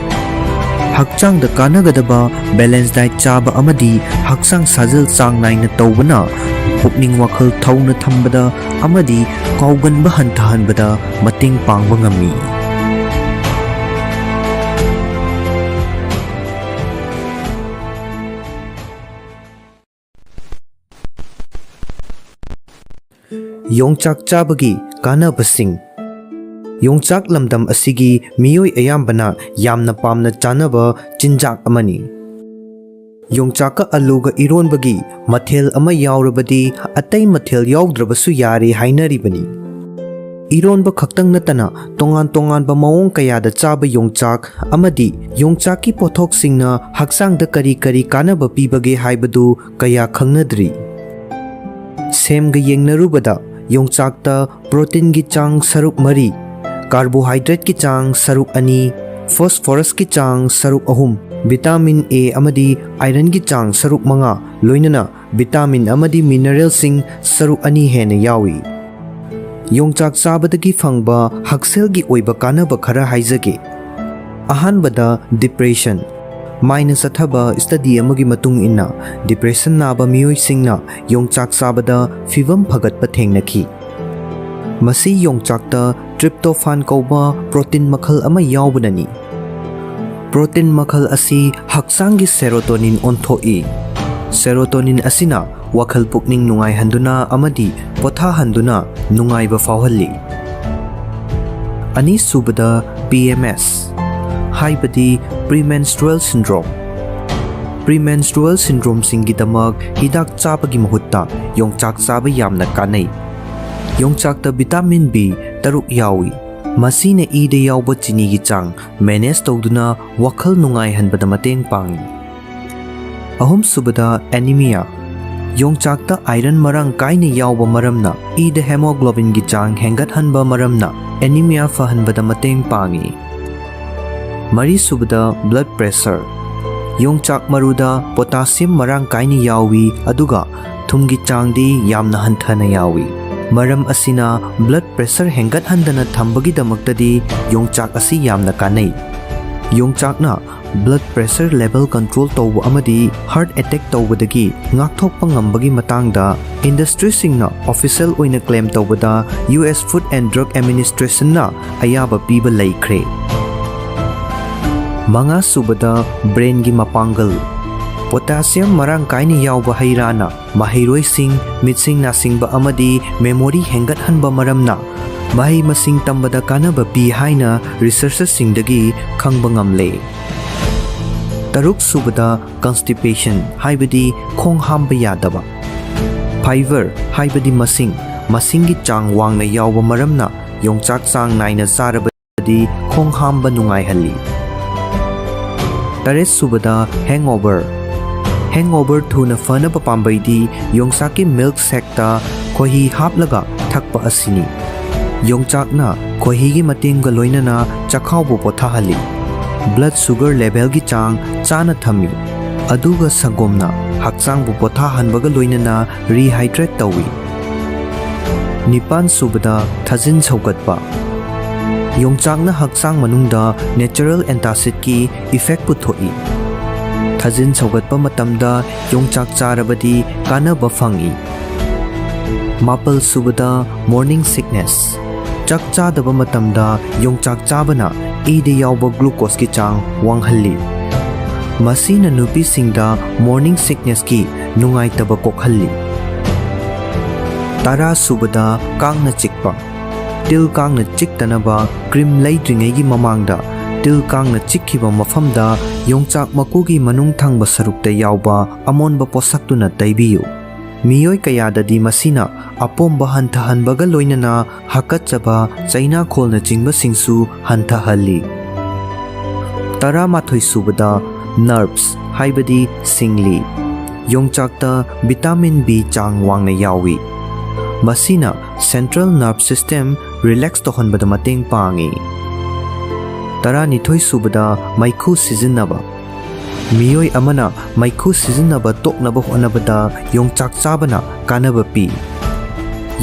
ꯍꯛꯆꯥꯡꯗ ꯀꯥꯟꯅꯒꯗꯕ balance diet ꯆꯥꯕ ꯑꯃꯗꯤ ꯍꯛꯆꯥꯡ ꯁꯥꯖꯦꯜ ꯆꯥꯡ ꯅꯥꯏꯅ ꯇꯧꯕꯅ ꯄꯨꯛꯅꯤꯡ ꯋꯥꯈꯜ ꯊꯧꯅ ꯊꯝꯕꯗ ꯑꯃꯗꯤ ꯀꯥꯎꯒꯟꯕ ꯍꯟꯊꯍꯟꯕꯗ ꯃꯇꯦꯡ ꯄꯥꯡꯕ ꯉꯝꯃꯤ꯫ ꯌꯣꯡꯆꯥꯛ ꯆꯥꯕꯒꯤ ꯀꯥꯟꯅꯕꯁꯤꯡ꯫ ꯌꯣꯡꯆꯥꯛ ꯂꯝꯗꯝ ꯑꯁꯤꯒꯤ ꯃꯤꯑꯣꯏ ꯑꯌꯥꯝꯕꯅ ꯌꯥꯝꯅ ꯄꯥꯝꯅ ꯆꯥꯅꯕ ꯆꯤꯟꯖꯥꯛ ꯑꯃꯅꯤ꯫ ꯌꯣꯡꯆꯥꯛꯀ ꯑꯂꯨꯒ ꯏꯔꯣꯟꯕꯒꯤ ꯃꯊꯦꯜ ꯑꯃ ꯌꯥꯎꯔꯕꯗꯤ ꯑꯇꯩ ꯃꯊꯦꯜ ꯌꯥꯎꯗ꯭ꯔꯕꯁꯨ ꯌꯥꯔꯦ ꯍꯥꯏꯅꯔꯤꯕꯅꯤ꯫ ꯏꯔꯣꯟꯕ ꯈꯛꯇꯪ ꯅꯠꯇꯅ ꯇꯣꯉꯥꯟ ꯇꯣꯉꯥꯟꯕ ꯃꯑꯣꯡ ꯀꯌꯥꯗ ꯆꯥꯕ ꯌꯣꯡꯆꯥꯛ ꯑꯃꯗꯤ ꯌꯣꯡꯆꯥꯛꯀꯤ ꯄꯣꯠꯊꯣꯛꯁꯤꯡꯅ ꯍꯛꯆꯥꯡꯗ ꯀꯔꯤ ꯀꯔꯤ ꯀꯥꯟꯅꯕ ꯄꯤꯕꯒꯦ ꯍꯥꯏꯕꯗꯨ ꯀꯌꯥ ꯈꯪꯅꯗ꯭ꯔꯤ꯫ ꯁꯦꯝꯒ ꯌꯦꯡꯅꯔꯨꯕꯗ ꯌꯣꯡꯆꯥꯛꯇ proteinꯒꯤ ꯆꯥꯡ ꯁꯔꯨꯛ ꯃꯔꯤ, carbohydrateꯀꯤ ꯆꯥꯡ ꯁꯔꯨꯛ ꯑꯅꯤ, phosphorusꯀꯤ ꯆꯥꯡ ꯁꯔꯨꯛ ꯑꯍꯨꯝ, vitamin A ꯑꯃꯗꯤ ironꯒꯤ ꯆꯥꯡ ꯁꯔꯨꯛ ꯃꯉꯥ, ꯂꯣꯏꯅꯅ vitamin ꯑꯃꯗꯤ mineralꯁꯤꯡ ꯁꯔꯨꯛ ꯑꯅꯤ ꯍꯦꯟꯅ ꯌꯥꯎꯏ꯫ ꯌꯣꯡꯆꯥꯛ ꯆꯥꯕꯗꯒꯤ ꯐꯪꯕ ꯍꯛꯁꯦꯜꯒꯤ ꯑꯣꯏꯕ ꯀꯥꯟꯅꯕ ꯈꯔ ꯍꯥꯏꯖꯒꯦ꯫ ꯑꯍꯥꯟꯕꯗ, depression꯫ ꯃꯥꯏꯅ ꯆꯠꯊꯕ study ꯑꯃꯒꯤ ꯃꯇꯨꯡ ꯏꯟꯅ, depression ꯅꯥꯕ ꯃꯤꯑꯣꯏꯁꯤꯡꯅ ꯌꯣꯡꯆꯥꯛ ꯆꯥꯕꯗ ꯐꯤꯚꯝ ꯐꯒꯠꯄ ꯊꯦꯡꯅꯈꯤ꯫ ꯃꯁꯤ ꯌꯣꯡꯆꯥꯛꯇ tryptophan ꯀꯧꯕ protein ꯃꯈꯜ ꯑꯃ ꯌꯥꯎꯕꯅꯅꯤ꯫ Protein ꯃꯈꯜ ꯑꯁꯤ ꯍꯛꯆꯥꯡꯒꯤ serotonin ꯑꯣꯟꯊꯣꯛꯏ꯫ Serotonin ꯑꯁꯤꯅ ꯋꯥꯈꯜ ꯄꯨꯛꯅꯤꯡ ꯅꯨꯡꯉꯥꯏꯍꯟꯗꯨꯅ ꯑꯃꯗꯤ ꯄꯣꯊꯥꯍꯟꯗꯨꯅ ꯅꯨꯡꯉꯥꯏꯕ ꯐꯥꯎꯍꯜꯂꯤ꯫ ꯑꯅꯤꯁꯨꯕꯗ, P M S, ꯍꯥꯏꯕꯗꯤ Premenstrual Syndrome꯫ Premenstrual Syndromeꯁꯤꯡꯒꯤꯗꯃꯛ ꯍꯤꯗꯥꯛ ꯆꯥꯕꯒꯤ ꯃꯍꯨꯠꯇ ꯌꯣꯡꯆꯥꯛ ꯆꯥꯕ ꯌꯥꯝꯅ ꯀꯥꯟꯅꯩ꯫ ꯌꯣꯡꯆꯥꯛꯇ vitamin B ꯇꯔꯨꯛ ꯌꯥꯎꯏ꯫ ꯃꯁꯤꯅ ꯏꯗ ꯌꯥꯎꯕ ꯆꯤꯅꯤꯒꯤ ꯆꯥꯡ manage ꯇꯧꯗꯨꯅ ꯋꯥꯈꯜ ꯅꯨꯡꯉꯥꯏꯍꯟꯕꯗ ꯃꯇꯦꯡ ꯄꯥꯡꯏ꯫ ꯑꯍꯨꯝꯁꯨꯕꯗ, anemia꯫ ꯌꯣꯡꯆꯥꯛꯇ iron ꯃꯔꯥꯡ ꯀꯥꯏꯅ ꯌꯥꯎꯕ ꯃꯔꯝꯅ ꯏꯗ hemoglobinꯒꯤ ꯆꯥꯡ ꯍꯦꯟꯒꯠꯍꯟꯕ ꯃꯔꯝꯅ anemia ꯐꯍꯟꯕꯗ ꯃꯇꯦꯡ ꯄꯥꯡꯏ꯫ ꯃꯔꯤꯁꯨꯕꯗ, blood pressure꯫ ꯌꯣꯡꯆꯥꯛ ꯃꯔꯨꯗ potassium ꯃꯔꯥꯡ ꯀꯥꯏꯅ ꯌꯥꯎꯏ, ꯑꯗꯨꯒ ꯊꯨꯝꯒꯤ ꯆꯥꯡꯗꯤ ꯌꯥꯝꯅ ꯍꯟꯊꯅ ꯌꯥꯎꯏ꯫ ꯃꯔꯝ ꯑꯁꯤꯅ blood pressure ꯍꯦꯟꯒꯠꯍꯟꯗꯅ ꯊꯝꯕꯒꯤꯗꯃꯛꯇꯗꯤ ꯌꯣꯡꯆꯥꯛ ꯑꯁꯤ ꯌꯥꯝꯅ ꯀꯥꯟꯅꯩ꯫ ꯌꯣꯡꯆꯥꯛꯅ blood pressure level control ꯇꯧꯕ ꯑꯃꯗꯤ heart attack ꯇꯧꯕꯗꯒꯤ ꯉꯥꯛꯊꯣꯛꯄ ꯉꯝꯕꯒꯤ ꯃꯇꯥꯡꯗ industryꯁꯤꯡꯅ official ꯑꯣꯏꯅ claim ꯇꯧꯕꯗ U S Food and Drug Administrationꯅ ꯑꯌꯥꯕ ꯄꯤꯕ ꯂꯩꯈ꯭ꯔꯦ꯫ ꯃꯉꯥꯁꯨꯕꯗ, brainꯒꯤ ꯃꯄꯥꯡꯒꯜ꯫ Potassium ꯃꯔꯥꯡ ꯀꯥꯏꯅ ꯌꯥꯎꯕ ꯍꯩ ꯔꯥꯅ ꯃꯍꯩꯔꯣꯏꯁꯤꯡ, ꯃꯤꯠꯁꯤꯡ ꯅꯥꯁꯤꯡꯕ ꯑꯃꯗꯤ memory ꯍꯦꯟꯒꯠꯍꯟꯕ ꯃꯔꯝꯅ ꯃꯍꯩ ꯃꯁꯤꯡ ꯇꯝꯕꯗ ꯀꯥꯟꯅꯕ ꯄꯤ ꯍꯥꯏꯅ researchꯁꯤꯡꯗꯒꯤ ꯈꯪꯕ ꯉꯝꯂꯦ꯫ ꯇꯔꯨꯛꯁꯨꯕꯗ, constipation, ꯍꯥꯏꯕꯗꯤ ꯈꯣꯡ ꯍꯥꯝꯕ ꯌꯥꯗꯕ꯫ Fiber, ꯍꯥꯏꯕꯗꯤ ꯃꯁꯤꯡ, ꯃꯁꯤꯡꯒꯤ ꯆꯥꯡ ꯋꯥꯡꯅ ꯌꯥꯎꯕ ꯃꯔꯝꯅ ꯌꯣꯡꯆꯥꯛ ꯆꯥꯡ ꯅꯥꯏꯅ ꯆꯥꯔꯕꯗꯤ ꯈꯣꯡ ꯍꯥꯝꯕ ꯅꯨꯡꯉꯥꯏꯍꯜꯂꯤ꯫ ꯇꯔꯦꯠꯁꯨꯕꯗ, hangover꯫ Hangover ꯊꯨꯅ ꯐꯅꯕ ꯄꯥꯝꯕꯩꯗꯤ ꯌꯣꯡꯆꯥꯛꯀꯤ milk shakeꯇ ꯈꯣꯏꯍꯤ ꯍꯥꯞꯂꯒ ꯊꯛꯄ ꯑꯁꯤꯅꯤ꯫ ꯌꯣꯡꯆꯥꯛꯅ ꯈꯣꯏꯍꯤꯒꯤ ꯃꯇꯦꯡꯒ ꯂꯣꯏꯅꯅ ꯆꯈꯥꯎꯕꯨ ꯄꯣꯊꯥꯍꯜꯂꯤ꯫ Blood sugar levelꯒꯤ ꯆꯥꯡ ꯆꯥꯅ ꯊꯝꯃꯤ꯫ ꯑꯗꯨꯒ ꯁꯪꯒꯣꯝꯅ ꯍꯛꯆꯥꯡꯕꯨ ꯄꯣꯊꯥꯍꯟꯕꯒ ꯂꯣꯏꯅꯅ rehydrate ꯇꯧꯏ꯫ ꯅꯤꯄꯥꯟꯁꯨꯕꯗ, ꯊꯥꯖꯤꯟ ꯁꯧꯒꯠꯄ꯫ ꯌꯣꯡꯆꯥꯛꯅ ꯍꯛꯆꯥꯡ ꯃꯅꯨꯡꯗ natural antacidꯀꯤ effect ꯄꯨꯊꯣꯛꯏ꯫ ꯊꯥꯖꯤꯟ ꯁꯧꯒꯠꯄ ꯃꯇꯝꯗ ꯌꯣꯡꯆꯥꯛ ꯆꯥꯔꯕꯗꯤ ꯀꯥꯟꯅꯕ ꯐꯪꯏ꯫ ꯃꯥꯄꯜꯁꯨꯕꯗ, morning sickness꯫ ꯆꯥꯛ ꯆꯥꯗꯕ ꯃꯇꯝꯗ ꯌꯣꯡꯆꯥꯛ ꯆꯥꯕꯅ ꯏꯗ ꯌꯥꯎꯕ glucoseꯀꯤ ꯆꯥꯡ ꯋꯥꯡꯍꯜꯂꯤ꯫ ꯃꯁꯤꯅ ꯅꯨꯄꯤꯁꯤꯡꯗ morning sicknessꯀꯤ ꯅꯨꯡꯉꯥꯏꯇꯕ ꯀꯣꯛꯍꯜꯂꯤ꯫ ꯇꯔꯥ ꯁꯨꯕꯗ ꯀꯥꯡꯅ ꯆꯤꯛꯄ꯫ ꯇꯤꯜ ꯀꯥꯡꯅ ꯆꯤꯛꯇꯅꯕ cream ꯂꯩꯗ꯭ꯔꯤꯉꯩꯒꯤ ꯃꯃꯥꯡꯗ ꯇꯤꯜ ꯀꯥꯡꯅ ꯆꯤꯛꯈꯤꯕ ꯃꯐꯝꯗ ꯌꯣꯡꯆꯥꯛ ꯃꯀꯨꯒꯤ ꯃꯅꯨꯡ ꯊꯪꯕ ꯁꯔꯨꯛꯇ ꯌꯥꯎꯕ ꯑꯃꯣꯟꯕ ꯄꯣꯠꯁꯛꯇꯨꯅ ꯇꯩꯕꯤꯌꯨ꯫ ꯃꯤꯑꯣꯏ ꯀꯌꯥꯗꯗꯤ ꯃꯁꯤꯅ ꯑꯄꯣꯝꯕ ꯍꯟꯊꯍꯟꯕꯒ ꯂꯣꯏꯅꯅ ꯍꯥꯀꯠꯆꯕ, ꯆꯩꯅꯥꯈꯣꯜꯅꯆꯤꯡꯕꯁꯤꯡꯁꯨ ꯍꯟꯊꯍꯜꯂꯤ꯫ ꯇꯔꯥꯃꯥꯊꯣꯏ ꯁꯨꯕꯗ nerves ꯍꯥꯏꯕꯗꯤ ꯁꯤꯡꯂꯤ꯫ ꯌꯣꯡꯆꯥꯛꯇ vitamin B ꯆꯥꯡ ꯋꯥꯡꯅ ꯌꯥꯎꯏ꯫ ꯃꯁꯤꯅ central nerve system relax ꯇꯧꯍꯟꯕꯗ ꯃꯇꯦꯡ ꯄꯥꯡꯏ꯫ ꯇꯔꯥꯅꯤꯊꯣꯏ ꯁꯨꯕꯗ ꯃꯩꯈꯨ ꯁꯤꯖꯤꯟꯅꯕ꯫ ꯃꯤꯑꯣꯏ ꯑꯃꯅ ꯃꯩꯈꯨ ꯁꯤꯖꯤꯟꯅꯕ ꯇꯣꯛꯅꯕ ꯍꯣꯠꯅꯕꯗ ꯌꯣꯡꯆꯥꯛ ꯆꯥꯕꯅ ꯀꯥꯟꯅꯕ ꯄꯤ꯫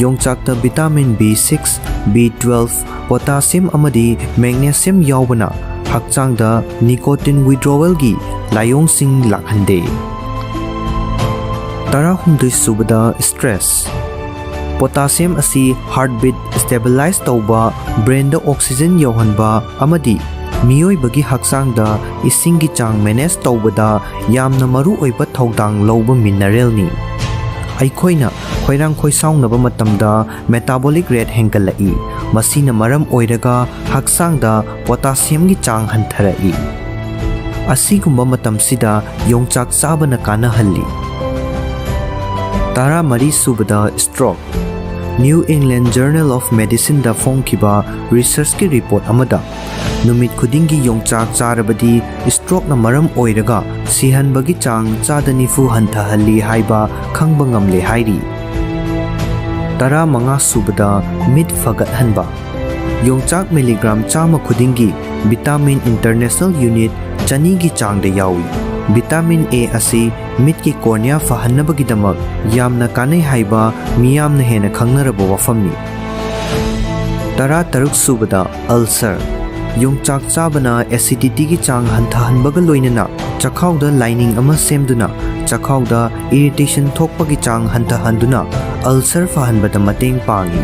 ꯌꯣꯡꯆꯥꯛꯇ vitamin B six, B twelve, potassium ꯑꯃꯗꯤ magnesium ꯌꯥꯎꯕꯅ ꯍꯛꯆꯥꯡꯗ nicotine withdrawalꯒꯤ ꯂꯥꯏꯑꯣꯡꯁꯤꯡ ꯂꯥꯛꯍꯟꯗꯦ꯫ ꯇꯔꯥꯍꯨꯝꯗꯣꯏ ꯁꯨꯕꯗ stress꯫ Potassium ꯑꯁꯤ heartbeat stabilize ꯇꯧꯕ, brainꯗ oxygen ꯌꯧꯍꯟꯕ ꯑꯃꯗꯤ ꯃꯤꯑꯣꯏꯕꯒꯤ ꯍꯛꯆꯥꯡꯗ ꯏꯁꯤꯡꯒꯤ ꯆꯥꯡ manage ꯇꯧꯕꯗ ꯌꯥꯝꯅ ꯃꯔꯨꯑꯣꯏꯕ ꯊꯧꯗꯥꯡ ꯂꯧꯕ mineralꯅꯤ꯫ ꯑꯩꯈꯣꯏꯅ ꯈꯣꯏꯔꯥꯡ ꯈꯣꯏꯁꯥꯎꯅꯕ ꯃꯇꯝꯗ metabolic rate ꯍꯦꯟꯒꯠꯂꯛꯏ꯫ ꯃꯁꯤꯅ ꯃꯔꯝ ꯑꯣꯏꯔꯒ ꯍꯛꯆꯥꯡꯗ potassiumꯒꯤ ꯆꯥꯡ ꯍꯟꯊꯔꯛꯏ꯫ ꯑꯁꯤꯒꯨꯝꯕ ꯃꯇꯝꯁꯤꯗ ꯌꯣꯡꯆꯥꯛ ꯆꯥꯕꯅ ꯀꯥꯟꯅꯍꯜꯂꯤ꯫ ꯇꯔꯥꯃꯔꯤ ꯁꯨꯕꯗ stroke꯫ New England Journal of Medicineꯗ ꯐꯣꯡꯈꯤꯕ researchꯀꯤ report ꯑꯃꯗ ꯅꯨꯃꯤꯠ ꯈꯨꯗꯤꯡꯒꯤ ꯌꯣꯡꯆꯥꯛ ꯆꯥꯔꯕꯗꯤ strokeꯅ ꯃꯔꯝ ꯑꯣꯏꯔꯒ ꯁꯤꯍꯟꯕꯒꯤ ꯆꯥꯡ ꯆꯥꯗ ꯅꯤꯐꯨ ꯍꯟꯊꯍꯜꯂꯤ ꯍꯥꯏꯕ ꯈꯪꯕ ꯉꯝꯂꯦ ꯍꯥꯏꯔꯤ꯫ ꯇꯔꯥꯃꯉꯥ ꯁꯨꯕꯗ ꯃꯤꯠ ꯐꯒꯠꯍꯟꯕ꯫ ꯌꯣꯡꯆꯥꯛ milligram ꯆꯥꯝꯃ ꯈꯨꯗꯤꯡꯒꯤ vitamin international unit ꯆꯅꯤꯒꯤ ꯆꯥꯡꯗ ꯌꯥꯎꯏ꯫ Vitamin A ꯑꯁꯤ ꯃꯤꯠꯀꯤ cornea ꯐꯍꯟꯅꯕꯒꯤꯗꯃꯛ ꯌꯥꯝꯅ ꯀꯥꯟꯅꯩ ꯍꯥꯏꯕ ꯃꯤꯌꯥꯝꯅ ꯍꯦꯟꯅ ꯈꯪꯅꯔꯕ ꯋꯥꯐꯝꯅꯤ꯫ ꯇꯔꯥꯇꯔꯨꯛ ꯁꯨꯕꯗ ulcer꯫ ꯌꯣꯡꯆꯥꯛ ꯆꯥꯕꯅ acidityꯒꯤ ꯆꯥꯡ ꯍꯟꯊꯍꯟꯕꯒ ꯂꯣꯏꯅꯅ ꯆꯈꯥꯎꯗ lining ꯑꯃ ꯁꯦꯝꯗꯨꯅ ꯆꯈꯥꯎꯗ irritation ꯊꯣꯛꯄꯒꯤ ꯆꯥꯡ ꯍꯟꯊꯍꯟꯗꯨꯅ ulcer ꯐꯍꯟꯕꯗ ꯃꯇꯦꯡ ꯄꯥꯡꯏ꯫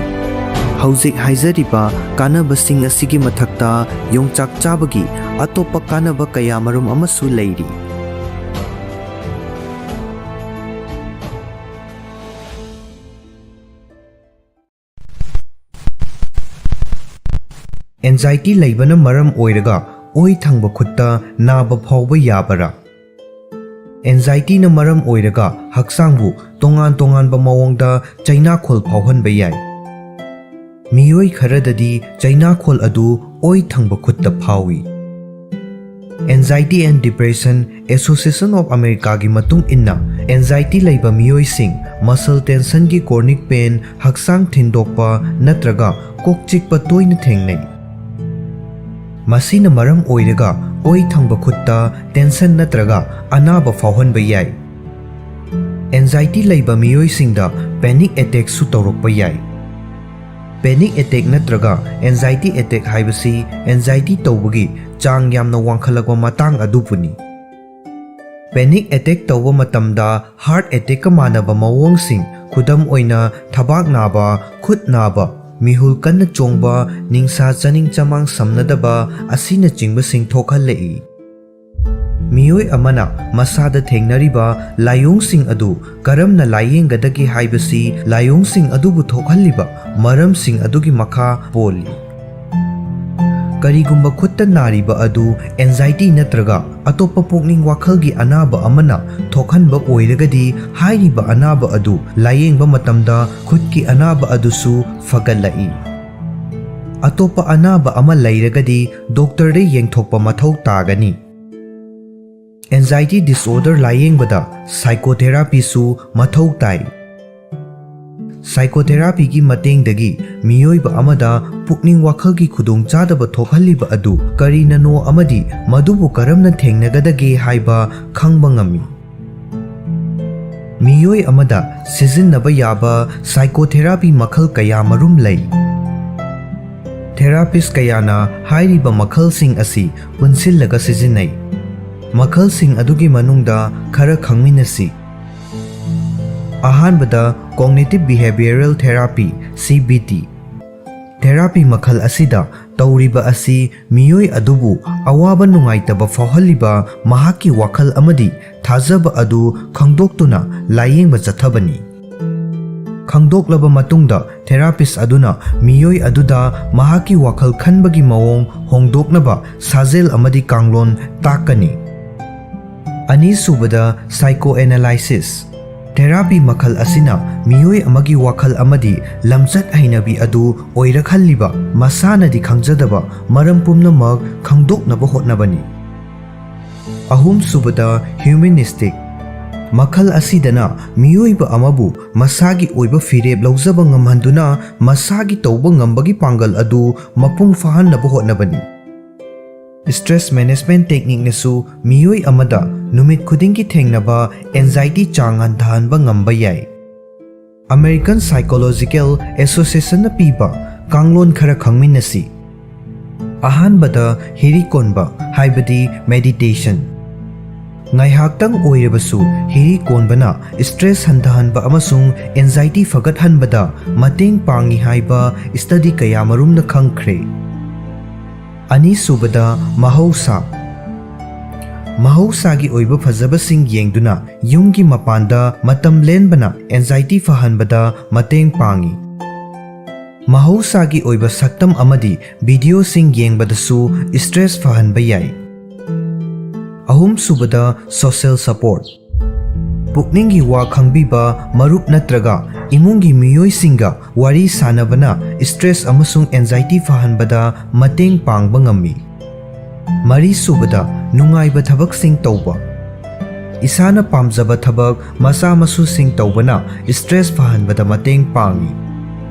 ꯍꯧꯖꯤꯛ ꯍꯥꯏꯖꯔꯤꯕ ꯀꯥꯟꯅꯕꯁꯤꯡ ꯑꯁꯤꯒꯤ ꯃꯊꯛꯇ ꯌꯣꯡꯆꯥꯛ ꯆꯥꯕꯒꯤ ꯑꯇꯣꯞꯄ ꯀꯥꯟꯅꯕ ꯀꯌꯥꯃꯔꯨꯝ ꯑꯃꯁꯨ ꯂꯩꯔꯤ꯫ Anxiety ꯂꯩꯕꯅ ꯃꯔꯝ ꯑꯣꯏꯔꯒ ꯑꯣꯏ ꯊꯪꯕ ꯈꯨꯠꯇ ꯅꯥꯕ ꯐꯥꯎꯕ ꯌꯥꯕꯔꯥ? Anxietyꯅ ꯃꯔꯝ ꯑꯣꯏꯔꯒ ꯍꯛꯆꯥꯡꯕꯨ ꯇꯣꯉꯥꯟ ꯇꯣꯉꯥꯟꯕ ꯃꯑꯣꯡꯗ ꯆꯩꯅꯥꯈꯣꯜ ꯐꯥꯎꯍꯟꯕ ꯌꯥꯏ꯫ ꯃꯤꯑꯣꯏ ꯈꯔꯗꯗꯤ ꯆꯩꯅꯥꯈꯣꯜ ꯑꯗꯨ ꯑꯣꯏ ꯊꯪꯕ ꯈꯨꯠꯇ ꯐꯥꯎꯏ꯫ Anxiety and Depression Association of Americaꯒꯤ ꯃꯇꯨꯡ ꯏꯟꯅ, anxiety ꯂꯩꯕ ꯃꯤꯑꯣꯏꯁꯤꯡ muscle tensionꯒꯤ chronic pain, ꯍꯛꯆꯥꯡ ꯊꯤꯟꯗꯣꯛꯄ ꯅꯠꯇ꯭ꯔꯒ ꯀꯣꯛ ꯆꯤꯛꯄ ꯇꯣꯏꯅ ꯊꯦꯡꯅꯩ꯫ ꯃꯁꯤꯅ ꯃꯔꯝ ꯑꯣꯏꯔꯒ ꯑꯣꯏ ꯊꯪꯕ ꯈꯨꯠꯇ tension ꯅꯠꯇ꯭ꯔꯒ ꯑꯅꯥꯕ ꯐꯥꯎꯍꯟꯕ ꯌꯥꯏ꯫ Anxiety ꯂꯩꯕ ꯃꯤꯑꯣꯏꯁꯤꯡꯗ panic attackꯁꯨ ꯇꯧꯔꯛꯄ ꯌꯥꯏ꯫ Panic attack ꯅꯠꯇ꯭ꯔꯒ anxiety attack ꯍꯥꯏꯕꯁꯤ anxiety ꯇꯧꯕꯒꯤ ꯆꯥꯡ ꯌꯥꯝꯅ ꯋꯥꯡꯈꯠꯂꯛꯄ ꯃꯇꯥꯡ ꯑꯗꯨꯕꯨꯅꯤ꯫ Panic attack ꯇꯧꯕ ꯃꯇꯝꯗ heart attackꯀ ꯃꯥꯟꯅꯕ ꯃꯑꯣꯡꯁꯤꯡ, ꯈꯨꯗꯝ ꯑꯣꯏꯅ ꯊꯕꯥꯛ ꯅꯥꯕ, ꯈꯨꯠ ꯅꯥꯕ, ꯃꯤꯍꯨꯜ ꯀꯟꯅ ꯆꯣꯡꯕ, ꯅꯤꯡꯁꯥ ꯆꯥꯅꯤꯡ ꯆꯃꯥꯡ ꯁꯝꯅꯗꯕ ꯑꯁꯤꯅꯆꯤꯡꯕꯁꯤꯡ ꯊꯣꯛꯍꯜꯂꯛꯏ꯫ ꯃꯤꯑꯣꯏ ꯑꯃꯅ ꯃꯁꯥꯗ ꯊꯦꯡꯅꯔꯤꯕ ꯂꯥꯏꯑꯣꯡꯁꯤꯡ ꯑꯗꯨ ꯀꯔꯝꯅ ꯂꯥꯏꯌꯦꯡꯒꯗꯒꯦ ꯍꯥꯏꯕꯁꯤ ꯂꯥꯏꯑꯣꯡꯁꯤꯡ ꯑꯗꯨꯕꯨ ꯊꯣꯛꯍꯜꯂꯤꯕ ꯃꯔꯝꯁꯤꯡ ꯑꯗꯨꯒꯤ ꯃꯈꯥ ꯄꯣꯜꯂꯤ꯫ ꯀꯔꯤꯒꯨꯝꯕ ꯈꯨꯠꯇ ꯅꯥꯔꯤꯕ ꯑꯗꯨ anxiety ꯅꯠꯇ꯭ꯔꯒ ꯑꯇꯣꯞꯄ ꯄꯨꯛꯅꯤꯡ ꯋꯥꯈꯜꯒꯤ ꯑꯅꯥꯕ ꯑꯃꯅ ꯊꯣꯛꯍꯟꯕ ꯑꯣꯏꯔꯒꯗꯤ, ꯍꯥꯏꯔꯤꯕ ꯑꯅꯥꯕ ꯑꯗꯨ ꯂꯥꯏꯌꯦꯡꯕ ꯃꯇꯝꯗ ꯈꯨꯠꯀꯤ ꯑꯅꯥꯕ ꯑꯗꯨꯁꯨ ꯐꯒꯠꯂꯛꯏ꯫ ꯑꯇꯣꯞꯄ ꯑꯅꯥꯕ ꯑꯃ ꯂꯩꯔꯒꯗꯤ ꯗꯣꯛꯇꯔꯗ ꯌꯦꯡꯊꯣꯛꯄ ꯃꯊꯧ ꯇꯥꯒꯅꯤ꯫ Anxiety disorder ꯂꯥꯏꯌꯦꯡꯕꯗ psychotherapyꯁꯨ ꯃꯊꯧ ꯇꯥꯏ꯫ Psychotherapyꯒꯤ ꯃꯇꯦꯡꯗꯒꯤ ꯃꯤꯑꯣꯏꯕ ꯑꯃꯗ ꯄꯨꯛꯅꯤꯡ ꯋꯥꯈꯜꯒꯤ ꯈꯨꯗꯣꯡꯆꯥꯗꯕ ꯊꯣꯛꯍꯜꯂꯤꯕ ꯑꯗꯨ ꯀꯔꯤꯅꯅꯣ ꯑꯃꯗꯤ ꯃꯗꯨꯕꯨ ꯀꯔꯝꯅ ꯊꯦꯡꯅꯒꯗꯒꯦ ꯍꯥꯏꯕ ꯈꯪꯕ ꯉꯝꯃꯤ꯫ ꯃꯤꯑꯣꯏ ꯑꯃꯗ ꯁꯤꯖꯤꯟꯅꯕ ꯌꯥꯕ psychotherapy ꯃꯈꯜ ꯀꯌꯥꯃꯔꯨꯝ ꯂꯩ꯫ Therapist ꯀꯌꯥꯅ ꯍꯥꯏꯔꯤꯕ ꯃꯈꯜꯁꯤꯡ ꯑꯁꯤ ꯄꯨꯟꯁꯤꯜꯂꯒ ꯁꯤꯖꯤꯟꯅꯩ꯫ ꯃꯈꯜꯁꯤꯡ ꯑꯗꯨꯒꯤ ꯃꯅꯨꯡꯗ ꯈꯔ ꯈꯪꯃꯤꯟꯅꯁꯤ꯫ ꯑꯍꯥꯟꯕꯗ, Cognitive Behavioral Therapy, C B T꯫ Therapy ꯃꯈꯜ ꯑꯁꯤꯗ ꯇꯧꯔꯤꯕ ꯑꯁꯤ ꯃꯤꯑꯣꯏ ꯑꯗꯨꯕꯨ ꯑꯋꯥꯕ ꯅꯨꯡꯉꯥꯏꯇꯕ ꯐꯥꯎꯍꯜꯂꯤꯕ ꯃꯍꯥꯛꯀꯤ ꯋꯥꯈꯜ ꯑꯃꯗꯤ ꯊꯥꯖꯕ ꯑꯗꯨ ꯈꯪꯗꯣꯛꯇꯨꯅ ꯂꯥꯌꯦꯡꯕ ꯆꯠꯊꯕꯅꯤ꯫ ꯈꯪꯗꯣꯛꯂꯕ ꯃꯇꯨꯡꯗ, ꯊꯦꯔꯥꯄꯤꯁ ꯑꯗꯨꯅ ꯃꯤꯑꯣꯏ ꯑꯗꯨꯗ ꯃꯍꯥꯛꯀꯤ ꯋꯥꯈꯜ ꯈꯟꯕꯒꯤ ꯃꯑꯣꯡ ꯍꯣꯡꯗꯣꯛꯅꯕ ꯁꯥꯖꯦꯜ ꯑꯃꯗꯤ ꯀꯥꯡꯂꯣꯟ ꯇꯥꯛꯀꯅꯤ꯫ ꯑꯅꯤꯁꯨꯕꯗ, ꯁꯥꯏꯀꯣ ꯑꯦꯅꯥꯂꯥꯏꯁꯤꯁ꯫ ꯊꯦꯔꯥꯄꯤ ꯃꯈꯜ ꯑꯁꯤꯅ ꯃꯤꯑꯣꯏ ꯑꯃꯒꯤ ꯋꯥꯈꯜ ꯑꯃꯗꯤ ꯂꯝꯆꯠ ꯍꯩꯅꯕꯤ ꯑꯗꯨ ꯑꯣꯏꯔꯛꯍꯜꯂꯤꯕ ꯃꯁꯥꯅꯗꯤ ꯈꯪꯖꯗꯕ ꯃꯔꯝ ꯄꯨꯝꯅꯃꯛ ꯈꯪꯗꯣꯛꯅꯕ ꯍꯣꯠꯅꯕꯅꯤ꯫ ꯑꯍꯨꯝꯁꯨꯕꯗ, ꯍ꯭ꯌꯨꯃꯦꯅꯤꯁꯇꯤꯛ꯫ ꯃꯈꯜ ꯑꯁꯤꯗꯅ ꯃꯤꯑꯣꯏꯕ ꯑꯃꯕꯨ ꯃꯁꯥꯒꯤ ꯑꯣꯏꯕ ꯐꯤꯔꯦꯞ ꯂꯧꯖꯕ ꯉꯝꯍꯟꯗꯨꯅ ꯃꯁꯥꯒꯤ ꯇꯧꯕ ꯉꯝꯕꯒꯤ ꯄꯥꯡꯒꯜ ꯑꯗꯨ ꯃꯄꯨꯡ ꯐꯥꯍꯟꯅꯕ ꯍꯣꯠꯅꯕꯅꯤ꯫ ꯁ꯭ꯇ꯭ꯔꯦꯁ ꯃꯦꯅꯦꯖꯃꯦꯟꯠ ꯇꯦꯛꯅꯤꯛꯅꯁꯨ ꯃꯤꯑꯣꯏ ꯑꯃꯗ ꯅꯨꯃꯤꯠ ꯈꯨꯗꯤꯡꯒꯤ ꯊꯦꯡꯅꯕ ꯑꯦꯟꯖꯥꯏꯇꯤ ꯆꯥꯡ ꯍꯟꯊꯍꯟꯕ ꯉꯝꯕ ꯌꯥꯏ꯫ ꯑꯃꯦꯔꯤꯀꯟ ꯁꯥꯏꯀꯣꯂꯣꯖꯤꯀꯦꯜ ꯑꯦꯁꯣꯁꯤꯌꯦꯁꯟꯅ ꯄꯤꯕ ꯀꯥꯡꯂꯣꯟ ꯈꯔ ꯈꯪꯃꯤꯟꯅꯁꯤ꯫ ꯑꯍꯥꯟꯕꯗ, ꯍꯤꯔꯤ ꯀꯣꯟꯕ, ꯍꯥꯏꯕꯗꯤ ꯃꯦꯗꯤꯇꯦꯁꯟ꯫ ꯉꯥꯏꯍꯥꯛꯇꯪ ꯑꯣꯏꯔꯕꯁꯨ ꯍꯤꯔꯤ ꯀꯣꯟꯕꯅ ꯁ꯭ꯇ꯭ꯔꯦꯁ ꯍꯟꯊꯍꯟꯕ ꯑꯃꯁꯨꯡ ꯑꯦꯟꯖꯥꯏꯇꯤ ꯐꯒꯠꯍꯟꯕꯗ ꯃꯇꯦꯡ ꯄꯥꯡꯏ ꯍꯥꯏꯕ ꯁ꯭ꯇꯗꯤ ꯀꯌꯥꯃꯔꯨꯝꯅ ꯈꯪꯈ꯭ꯔꯦ꯫ ꯑꯅꯤꯁꯨꯕꯗ, ꯃꯍꯧꯁꯥ꯫ ꯃꯍꯧꯁꯥꯒꯤ ꯑꯣꯏꯕ ꯐꯖꯕꯁꯤꯡ ꯌꯦꯡꯗꯨꯅ ꯌꯨꯝꯒꯤ ꯃꯄꯥꯟꯗ ꯃꯇꯝ ꯂꯦꯟꯕꯅ ꯑꯦꯟꯖꯥꯏꯇꯤ ꯐꯍꯟꯕꯗ ꯃꯇꯦꯡ ꯄꯥꯡꯏ꯫ ꯃꯍꯧꯁꯥꯒꯤ ꯑꯣꯏꯕ ꯁꯛꯇꯝ ꯑꯃꯗꯤ ꯚꯤꯗꯤꯑꯣꯁꯤꯡ ꯌꯦꯡꯕꯗꯁꯨ ꯁ꯭ꯇ꯭ꯔꯦꯁ ꯐꯍꯟꯕ ꯌꯥꯏ꯫ ꯑꯍꯨꯝꯁꯨꯕꯗ, ꯁꯣꯁꯤꯌꯦꯜ ꯁꯄꯣꯔꯠ꯫ ꯄꯨꯛꯅꯤꯡꯒꯤ ꯋꯥ ꯈꯪꯕꯤꯕ ꯃꯔꯨꯞ ꯅꯠꯇ꯭ꯔꯒ ꯏꯃꯨꯡꯒꯤ ꯃꯤꯑꯣꯏꯁꯤꯡꯒ ꯋꯥꯔꯤ ꯁꯥꯅꯕꯅ ꯁ꯭ꯇ꯭ꯔꯦꯁ ꯑꯃꯁꯨꯡ ꯑꯦꯟꯖꯥꯏꯇꯤ ꯐꯍꯟꯕꯗ ꯃꯇꯦꯡ ꯄꯥꯡꯕ ꯉꯝꯃꯤ꯫ ꯃꯔꯤꯁꯨꯕꯗ, ꯅꯨꯡꯉꯥꯏꯕ ꯊꯕꯛꯁꯤꯡ ꯇꯧꯕ꯫ ꯏꯁꯥꯅ ꯄꯥꯝꯖꯕ ꯊꯕꯛ ꯃꯆꯥ ꯃꯁꯨꯁꯤꯡ ꯇꯧꯕꯅ ꯁ꯭ꯇ꯭ꯔꯦꯁ ꯐꯍꯟꯕꯗ ꯃꯇꯦꯡ ꯄꯥꯡꯏ꯫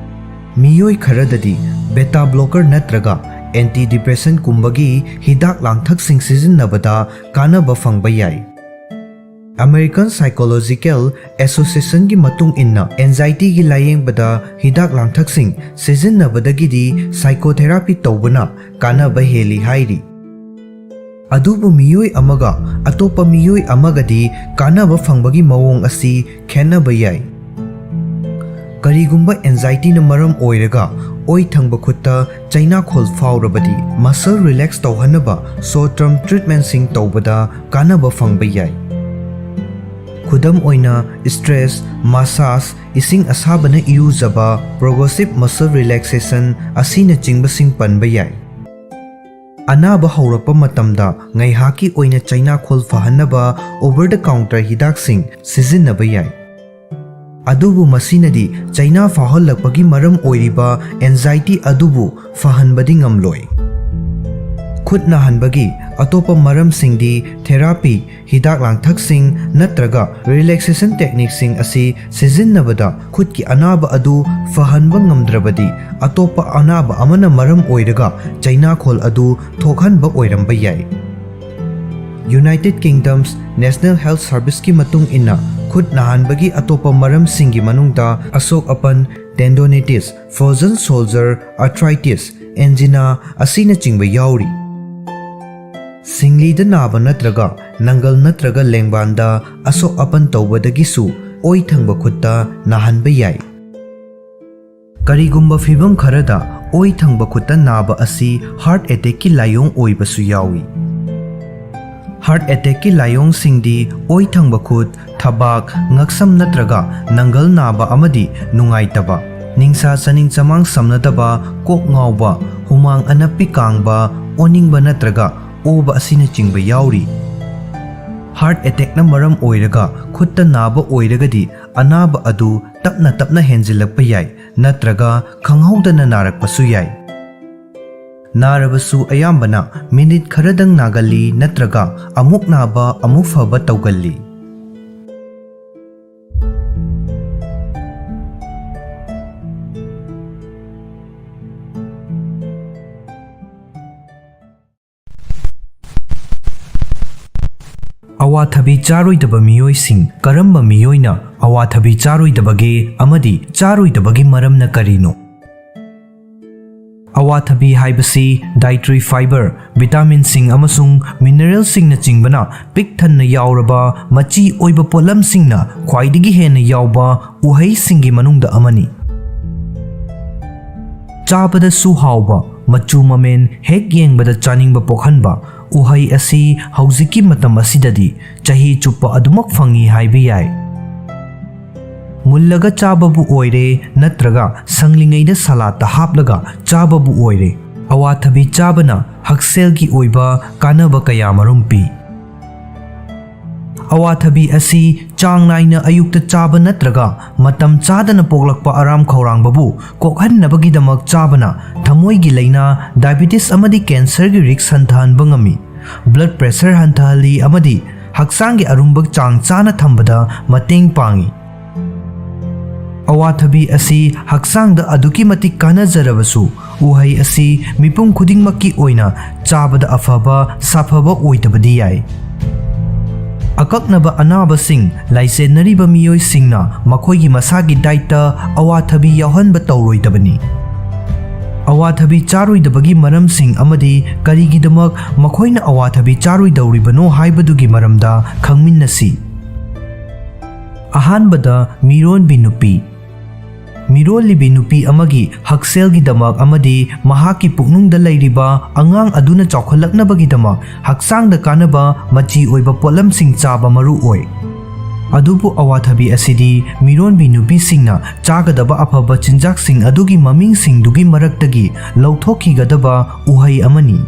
ꯃꯤꯑꯣꯏ ꯈꯔꯗꯗꯤ ꯕꯦꯇꯥ ꯕ꯭ꯂꯣꯀꯔ ꯅꯠꯇ꯭ꯔꯒ ꯑꯦꯟꯇꯤ ꯗꯤꯄ꯭ꯔꯦꯁꯟꯒꯨꯝꯕꯒꯤ ꯍꯤꯗꯥꯛ ꯂꯥꯡꯊꯛꯁꯤꯡ ꯁꯤꯖꯤꯟꯅꯕꯗ ꯀꯥꯟꯅꯕ ꯐꯪꯕ ꯌꯥꯏ꯫ ꯑꯃꯦꯔꯤꯀꯟ ꯁꯥꯏꯀꯣꯂꯣꯖꯤꯀꯦꯜ ꯑꯦꯁꯣꯁꯤꯌꯦꯁꯟꯒꯤ ꯃꯇꯨꯡ ꯏꯟꯅ, ꯑꯦꯟꯖꯥꯏꯇꯤꯒꯤ ꯂꯥꯌꯦꯡꯕꯗ ꯍꯤꯗꯥꯛ ꯂꯥꯡꯊꯛꯁꯤꯡ ꯁꯤꯖꯤꯟꯅꯕꯗꯒꯤꯗꯤ ꯁꯥꯏꯀꯣꯊꯦꯔꯥꯄꯤ ꯇꯧꯕꯅ ꯀꯥꯟꯅꯕ ꯍꯦꯜꯂꯤ ꯍꯥꯏꯔꯤ꯫ ꯑꯗꯨꯕꯨ ꯃꯤꯑꯣꯏ ꯑꯃꯒ ꯑꯇꯣꯞꯄ ꯃꯤꯑꯣꯏ ꯑꯃꯒꯗꯤ ꯀꯥꯟꯅꯕ ꯐꯪꯕꯒꯤ ꯃꯑꯣꯡ ꯑꯁꯤ ꯈꯦꯠꯅꯕ ꯌꯥꯏ꯫ ꯀꯔꯤꯒꯨꯝꯕ ꯑꯦꯟꯖꯥꯏꯇꯤꯅ ꯃꯔꯝ ꯑꯣꯏꯔꯒ ꯑꯣꯏ ꯊꯪꯕ ꯈꯨꯠꯇ ꯆꯩꯅꯥꯈꯣꯜ ꯐꯥꯎꯔꯕꯗꯤ muscle relax ꯇꯧꯍꯟꯅꯕ short term treatmentꯁꯤꯡ ꯇꯧꯕꯗ ꯀꯥꯟꯅꯕ ꯐꯪꯕ ꯌꯥꯏ꯫ ꯈꯨꯗꯝ ꯑꯣꯏꯅ, stress, massage, ꯏꯁꯤꯡ ꯑꯁꯥꯕꯅ ꯏꯔꯨꯖꯕ, progressive muscle relaxation ꯑꯁꯤꯅꯆꯤꯡꯕꯁꯤꯡ ꯄꯟꯕ ꯌꯥꯏ꯫ ꯑꯅꯥꯕ ꯍꯧꯔꯛꯄ ꯃꯇꯝꯗ ꯉꯥꯏꯍꯥꯛꯀꯤ ꯑꯣꯏꯅ ꯆꯩꯅꯥꯈꯣꯜ ꯐꯍꯟꯅꯕ over the counter ꯍꯤꯗꯥꯛꯁꯤꯡ ꯁꯤꯖꯤꯟꯅꯕ ꯌꯥꯏ꯫ ꯑꯗꯨꯕꯨ ꯃꯁꯤꯅꯗꯤ ꯆꯩꯅꯥ ꯐꯥꯎꯍꯜꯂꯛꯄꯒꯤ ꯃꯔꯝ ꯑꯣꯏꯔꯤꯕ anxiety ꯑꯗꯨꯕꯨ ꯐꯍꯟꯕꯗꯤ ꯉꯝꯂꯣꯏ꯫ ꯈꯨꯠ ꯅꯥꯍꯟꯕꯒꯤ ꯑꯇꯣꯞꯄ ꯃꯔꯝꯁꯤꯡꯗꯤ therapy, ꯍꯤꯗꯥꯛ ꯂꯥꯡꯊꯛꯁꯤꯡ ꯅꯠꯇ꯭ꯔꯒ relaxation techniqueꯁꯤꯡ ꯑꯁꯤ ꯁꯤꯖꯤꯟꯅꯕꯗ ꯈꯨꯠꯀꯤ ꯑꯅꯥꯕ ꯑꯗꯨ ꯐꯍꯟꯕ ꯉꯝꯗ꯭ꯔꯕꯗꯤ, ꯑꯇꯣꯞꯄ ꯑꯅꯥꯕ ꯑꯃꯅ ꯃꯔꯝ ꯑꯣꯏꯔꯒ ꯆꯩꯅꯥꯈꯣꯜ ꯑꯗꯨ ꯊꯣꯛꯍꯟꯕ ꯑꯣꯏꯔꯝꯕ ꯌꯥꯏ꯫ United Kingdom's National Health Serviceꯀꯤ ꯃꯇꯨꯡ ꯏꯟꯅ, ꯈꯨꯠ ꯅꯥꯍꯟꯕꯒꯤ ꯑꯇꯣꯞꯄ ꯃꯔꯝꯁꯤꯡꯒꯤ ꯃꯅꯨꯡꯗ ꯑꯁꯣꯛ ꯑꯄꯟ, tendonitis, frozen shoulder, arthritis, angina ꯑꯁꯤꯅꯆꯤꯡꯕ ꯌꯥꯎꯔꯤ꯫ ꯁꯤꯡꯂꯤꯗ ꯅꯥꯕ ꯅꯠꯇ꯭ꯔꯒ ꯅꯪꯒꯜ ꯅꯠꯇ꯭ꯔꯒ ꯂꯦꯡꯕꯥꯟꯗ ꯑꯁꯣꯛ ꯑꯄꯟ ꯇꯧꯕꯗꯒꯤꯁꯨ ꯑꯣꯏ ꯊꯪꯕ ꯈꯨꯠꯇ ꯅꯥꯍꯟꯕ ꯌꯥꯏ꯫ ꯀꯔꯤꯒꯨꯝꯕ ꯐꯤꯚꯝ ꯈꯔꯗ ꯑꯣꯏ ꯊꯪꯕ ꯈꯨꯠꯇ ꯅꯥꯕ ꯑꯁꯤ heart attackꯀꯤ ꯂꯥꯏꯑꯣꯡ ꯑꯣꯏꯕꯁꯨ ꯌꯥꯎꯏ꯫ Heart attackꯀꯤ ꯂꯥꯏꯑꯣꯡꯁꯤꯡꯗꯤ ꯑꯣꯏ ꯊꯪꯕ ꯈꯨꯠ, ꯊꯕꯥꯛ, ꯉꯛꯁꯝ ꯅꯠꯇ꯭ꯔꯒ ꯅꯪꯒꯜ ꯅꯥꯕ ꯑꯃꯗꯤ ꯅꯨꯡꯉꯥꯏꯇꯕ, ꯅꯤꯡꯁꯥ ꯆꯥꯅꯤꯡ ꯆꯃꯥꯡ ꯁꯝꯅꯗꯕ, ꯀꯣꯛ ꯉꯥꯎꯕ, ꯍꯨꯃꯥꯡ ꯑꯅꯞꯄꯤ ꯀꯥꯡꯕ, ꯑꯣꯅꯤꯡꯕ ꯅꯠꯇ꯭ꯔꯒ ꯑꯣꯕ ꯑꯁꯤꯅꯆꯤꯡꯕ ꯌꯥꯎꯔꯤ꯫ Heart attackꯅ ꯃꯔꯝ ꯑꯣꯏꯔꯒ ꯈꯨꯠꯇ ꯅꯥꯕ ꯑꯣꯏꯔꯒꯗꯤ, ꯑꯅꯥꯕ ꯑꯗꯨ ꯇꯞꯅ ꯇꯞꯅ ꯍꯦꯟꯖꯤꯜꯂꯛꯄ ꯌꯥꯏ ꯅꯠꯇ꯭ꯔꯒ ꯈꯪꯍꯧꯗꯅ ꯅꯥꯔꯛꯄꯁꯨ ꯌꯥꯏ꯫ ꯅꯥꯔꯕꯁꯨ ꯑꯌꯥꯝꯕꯅ ꯃꯤꯅꯤꯠ ꯈꯔꯗꯪ ꯅꯥꯒꯜꯂꯤ ꯅꯠꯇ꯭ꯔꯒ ꯑꯃꯨꯛ ꯅꯥꯕ ꯑꯃꯨꯛ ꯐꯕ ꯇꯧꯒꯜꯂꯤ꯫ ꯑꯋꯥꯊꯕꯤ ꯆꯥꯔꯣꯏꯗꯕ ꯃꯤꯑꯣꯏꯁꯤꯡ꯫ ꯀꯔꯝꯕ ꯃꯤꯑꯣꯏꯅ ꯑꯋꯥꯊꯕꯤ ꯆꯥꯔꯣꯏꯗꯕꯒꯦ ꯑꯃꯗꯤ ꯆꯥꯔꯣꯏꯗꯕꯒꯤ ꯃꯔꯝꯅ ꯀꯔꯤꯅꯣ? ꯑꯋꯥꯊꯕꯤ ꯍꯥꯏꯕꯁꯤ dietary fiber, vitaminꯁꯤꯡ ꯑꯃꯁꯨꯡ mineralꯁꯤꯡꯅꯆꯤꯡꯕꯅ ꯄꯤꯛ ꯊꯟꯅ ꯌꯥꯎꯔꯕ ꯃꯆꯤ ꯑꯣꯏꯕ ꯄꯣꯠꯂꯝꯁꯤꯡꯅ ꯈ꯭ꯋꯥꯏꯗꯒꯤ ꯍꯦꯟꯅ ꯌꯥꯎꯕ ꯎꯍꯩꯁꯤꯡꯒꯤ ꯃꯅꯨꯡꯗ ꯑꯃꯅꯤ꯫ ꯆꯥꯕꯗꯁꯨ ꯍꯥꯎꯕ, ꯃꯆꯨ ꯃꯃꯦꯟ ꯍꯦꯛ ꯌꯦꯡꯕꯗ ꯆꯥꯅꯤꯡꯕ ꯄꯣꯛꯍꯟꯕ ꯎꯍꯩ ꯑꯁꯤ ꯍꯧꯖꯤꯛꯀꯤ ꯃꯇꯝ ꯑꯁꯤꯗꯗꯤ ꯆꯍꯤ ꯆꯨꯞꯄ ꯑꯗꯨꯃꯛ ꯐꯪꯏ ꯍꯥꯏꯕ ꯌꯥꯏ꯫ ꯃꯨꯜꯂꯒ ꯆꯥꯕꯕꯨ ꯑꯣꯏꯔꯦ ꯅꯠꯇ꯭ꯔꯒ ꯁꯪꯂꯤꯉꯩꯗ ꯁꯂꯥꯠꯇ ꯍꯥꯞꯂꯒ ꯆꯥꯕꯕꯨ ꯑꯣꯏꯔꯦ, ꯑꯋꯥꯊꯕꯤ ꯆꯥꯕꯅ ꯍꯛꯁꯦꯜꯒꯤ ꯑꯣꯏꯕ ꯀꯥꯟꯅꯕ ꯀꯌꯥ ꯃꯔꯨꯝ ꯄꯤ꯫ ꯑꯋꯥꯊꯕꯤ ꯑꯁꯤ ꯆꯥꯡ ꯅꯥꯏꯅ ꯑꯌꯨꯛꯇ ꯆꯥꯕ ꯅꯠꯇ꯭ꯔꯒ ꯃꯇꯝ ꯆꯥꯗꯅ ꯄꯣꯛꯂꯛꯄ ꯑꯔꯥꯝ ꯈꯧꯔꯥꯡꯕꯕꯨ ꯀꯣꯛꯍꯟꯅꯕꯒꯤꯗꯃꯛ ꯆꯥꯕꯅ ꯊꯃꯣꯏꯒꯤ ꯂꯥꯏꯅꯥ, ꯗꯥꯏꯕꯤꯇꯤꯁ ꯑꯃꯗꯤ ꯀꯦꯟꯁꯔꯒꯤ ꯔꯤꯁꯛ ꯍꯟꯊꯍꯟꯕ ꯉꯝꯃꯤ, ꯕ꯭ꯂꯗ ꯄ꯭ꯔꯦꯁꯔ ꯍꯟꯊꯍꯜꯂꯤ ꯑꯃꯗꯤ ꯍꯛꯆꯥꯡꯒꯤ ꯑꯔꯨꯝꯕ ꯆꯥꯡ ꯆꯥꯅ ꯊꯝꯕꯗ ꯃꯇꯦꯡ ꯄꯥꯡꯏ꯫ ꯑꯋꯥꯊꯕꯤ ꯑꯁꯤ ꯍꯛꯆꯥꯡꯗ ꯑꯗꯨꯛꯀꯤ ꯃꯇꯤꯛ ꯀꯥꯟꯅꯖꯔꯕꯁꯨ, ꯎꯍꯩ ꯑꯁꯤ ꯃꯤꯄꯨꯝ ꯈꯨꯗꯤꯡꯃꯛꯀꯤ ꯑꯣꯏꯅ ꯆꯥꯕꯗ ꯑꯐꯕ, ꯁꯥꯐꯕ ꯑꯣꯏꯗꯕꯗꯤ ꯌꯥꯏ꯫ ꯑꯀꯛꯅꯕ ꯑꯅꯥꯕꯁꯤꯡ ꯂꯥꯏꯆꯦꯟꯅꯔꯤꯕ ꯃꯤꯑꯣꯏꯁꯤꯡꯅ ꯃꯈꯣꯏꯒꯤ ꯃꯁꯥꯒꯤ ꯗꯥꯏꯠꯇ ꯑꯋꯥꯊꯕꯤ ꯌꯥꯎꯍꯟꯕ ꯇꯧꯔꯣꯏꯗꯕꯅꯤ꯫ ꯑꯋꯥꯊꯕꯤ ꯆꯥꯔꯣꯏꯗꯕꯒꯤ ꯃꯔꯝꯁꯤꯡ ꯑꯃꯗꯤ ꯀꯔꯤꯒꯤꯗꯃꯛ ꯃꯈꯣꯏꯅ ꯑꯋꯥꯊꯕꯤ ꯆꯥꯔꯣꯏꯗꯧꯔꯤꯕꯅꯣ ꯍꯥꯏꯕꯗꯨꯒꯤ ꯃꯔꯝꯗ ꯈꯪꯃꯤꯟꯅꯁꯤ꯫ ꯑꯍꯥꯟꯕꯗ, ꯃꯤꯔꯣꯟꯕꯤ ꯅꯨꯄꯤ꯫ ꯃꯤꯔꯣꯜꯂꯤꯕꯤ ꯅꯨꯄꯤ ꯑꯃꯒꯤ ꯍꯛꯁꯦꯜꯒꯤꯗꯃꯛ ꯑꯃꯗꯤ ꯃꯍꯥꯛꯀꯤ ꯄꯨꯛꯅꯨꯡꯗ ꯂꯩꯔꯤꯕ ꯑꯉꯥꯡ ꯑꯗꯨꯅ ꯆꯥꯎꯈꯠꯂꯛꯅꯕꯒꯤꯗꯃꯛ ꯍꯛꯆꯥꯡꯗ ꯀꯥꯟꯅꯕ ꯃꯆꯤ ꯑꯣꯏꯕ ꯄꯣꯠꯂꯝꯁꯤꯡ ꯆꯥꯕ ꯃꯔꯨ ꯑꯣꯏ꯫ ꯑꯗꯨꯕꯨ ꯑꯋꯥꯊꯕꯤ ꯑꯁꯤꯗꯤ ꯃꯤꯔꯣꯟꯕꯤ ꯅꯨꯄꯤꯁꯤꯡꯅ ꯆꯥꯒꯗꯕ ꯑꯐꯕ ꯆꯤꯟꯖꯥꯛꯁꯤꯡ ꯑꯗꯨꯒꯤ ꯃꯃꯤꯡꯁꯤꯡꯗꯨꯒꯤ ꯃꯔꯛꯇꯒꯤ ꯂꯧꯊꯣꯛꯈꯤꯒꯗꯕ ꯎꯍꯩ ꯑꯃꯅꯤ꯫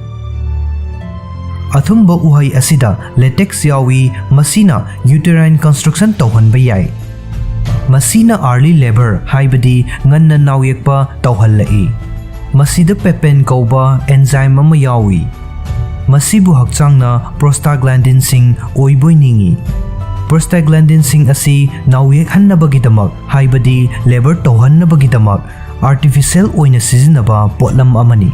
ꯑꯊꯨꯝꯕ ꯎꯍꯩ ꯑꯁꯤꯗ ꯂꯦꯇꯦꯛꯁ ꯌꯥꯎꯏ, ꯃꯁꯤꯅ ꯌꯨꯇꯦꯔꯥꯏꯟ ꯀꯟꯁꯇ꯭ꯔꯛꯁꯟ ꯇꯧꯍꯟꯕ ꯌꯥꯏ꯫ ꯃꯁꯤꯅ ꯑꯥꯔꯂꯤ ꯂꯦꯕꯔ, ꯍꯥꯏꯕꯗꯤ ꯉꯟꯅ ꯅꯥꯎꯌꯦꯛꯄ ꯇꯧꯍꯜꯂꯛꯏ꯫ ꯃꯁꯤꯗ ꯄꯦꯄꯦꯟ ꯀꯧꯕ ꯑꯦꯟꯖꯥꯏꯝ ꯑꯃ ꯌꯥꯎꯏ꯫ ꯃꯁꯤꯕꯨ ꯍꯛꯆꯥꯡꯅ ꯄ꯭ꯔꯣꯁꯇꯥꯒ꯭ꯂꯥꯟꯗꯤꯟꯁꯤꯡ ꯑꯣꯏꯕꯣꯏ ꯅꯤꯡꯏ꯫ ꯄ꯭ꯔꯣꯁꯇꯥꯒ꯭ꯂꯥꯟꯗꯤꯟꯁꯤꯡ ꯑꯁꯤ ꯅꯥꯎꯌꯦꯛꯍꯟꯅꯕꯒꯤꯗꯃꯛ, ꯍꯥꯏꯕꯗꯤ ꯂꯦꯕꯔ ꯇꯧꯍꯟꯅꯕꯒꯤꯗꯃꯛ, ꯑꯥꯔꯇꯤꯐꯤꯁꯤꯌꯦꯜ ꯑꯣꯏꯅ ꯁꯤꯖꯤꯟꯅꯕ ꯄꯣꯠꯂꯝ ꯑꯃꯅꯤ꯫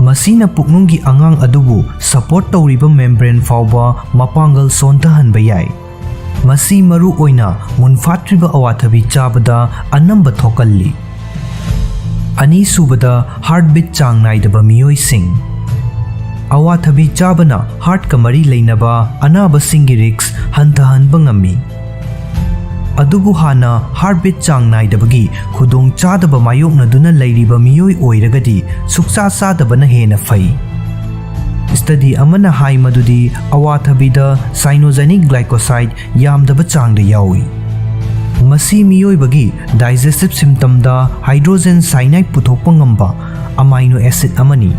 ꯃꯁꯤꯅ ꯄꯨꯛꯅꯨꯡꯒꯤ ꯑꯉꯥꯡ ꯑꯗꯨꯕꯨ ꯁꯄꯣꯔꯠ ꯇꯧꯔꯤꯕ ꯃꯦꯝꯕ꯭ꯔꯦꯟ ꯐꯥꯎꯕ ꯃꯄꯥꯡꯒꯜ ꯁꯣꯟꯊꯍꯟꯕ ꯌꯥꯏ꯫ ꯃꯁꯤ ꯃꯔꯨ ꯑꯣꯏꯅ ꯃꯨꯟꯐꯥꯠꯇ꯭ꯔꯤꯕ ꯑꯋꯥꯊꯕꯤ ꯆꯥꯕꯗ ꯑꯅꯝꯕ ꯊꯣꯛꯀꯜꯂꯤ꯫ ꯑꯅꯤꯁꯨꯕꯗ, ꯍꯥꯔꯠꯕꯤꯠ ꯆꯥꯡ ꯅꯥꯏꯗꯕ ꯃꯤꯑꯣꯏꯁꯤꯡ꯫ ꯑꯋꯥꯊꯕꯤ ꯆꯥꯕꯅ ꯍꯥꯔꯠꯀ ꯃꯔꯤ ꯂꯩꯅꯕ ꯑꯅꯥꯕꯁꯤꯡꯒꯤ ꯔꯤꯁꯛ ꯍꯟꯊꯍꯟꯕ ꯉꯝꯃꯤ꯫ ꯑꯗꯨꯕꯨ ꯍꯥꯟꯅ heartbeat ꯆꯥꯡ ꯅꯥꯏꯗꯕꯒꯤ ꯈꯨꯗꯣꯡꯆꯥꯗꯕ ꯃꯥꯌꯣꯛꯅꯗꯨꯅ ꯂꯩꯔꯤꯕ ꯃꯤꯑꯣꯏ ꯑꯣꯏꯔꯒꯗꯤ ꯁꯨꯛꯆꯥ ꯆꯥꯗꯕꯅ ꯍꯦꯟꯅ ꯐꯩ꯫ Study ꯑꯃꯅ ꯍꯥꯏ ꯃꯗꯨꯗꯤ ꯑꯋꯥꯊꯕꯤꯗ cyanogenic glycoside ꯌꯥꯝꯗꯕ ꯆꯥꯡꯗ ꯌꯥꯎꯏ꯫ ꯃꯁꯤ ꯃꯤꯑꯣꯏꯕꯒꯤ digestive systemꯗ hydrogen cyanide ꯄꯨꯊꯣꯛꯄ ꯉꯝꯕ amino acid ꯑꯃꯅꯤ꯫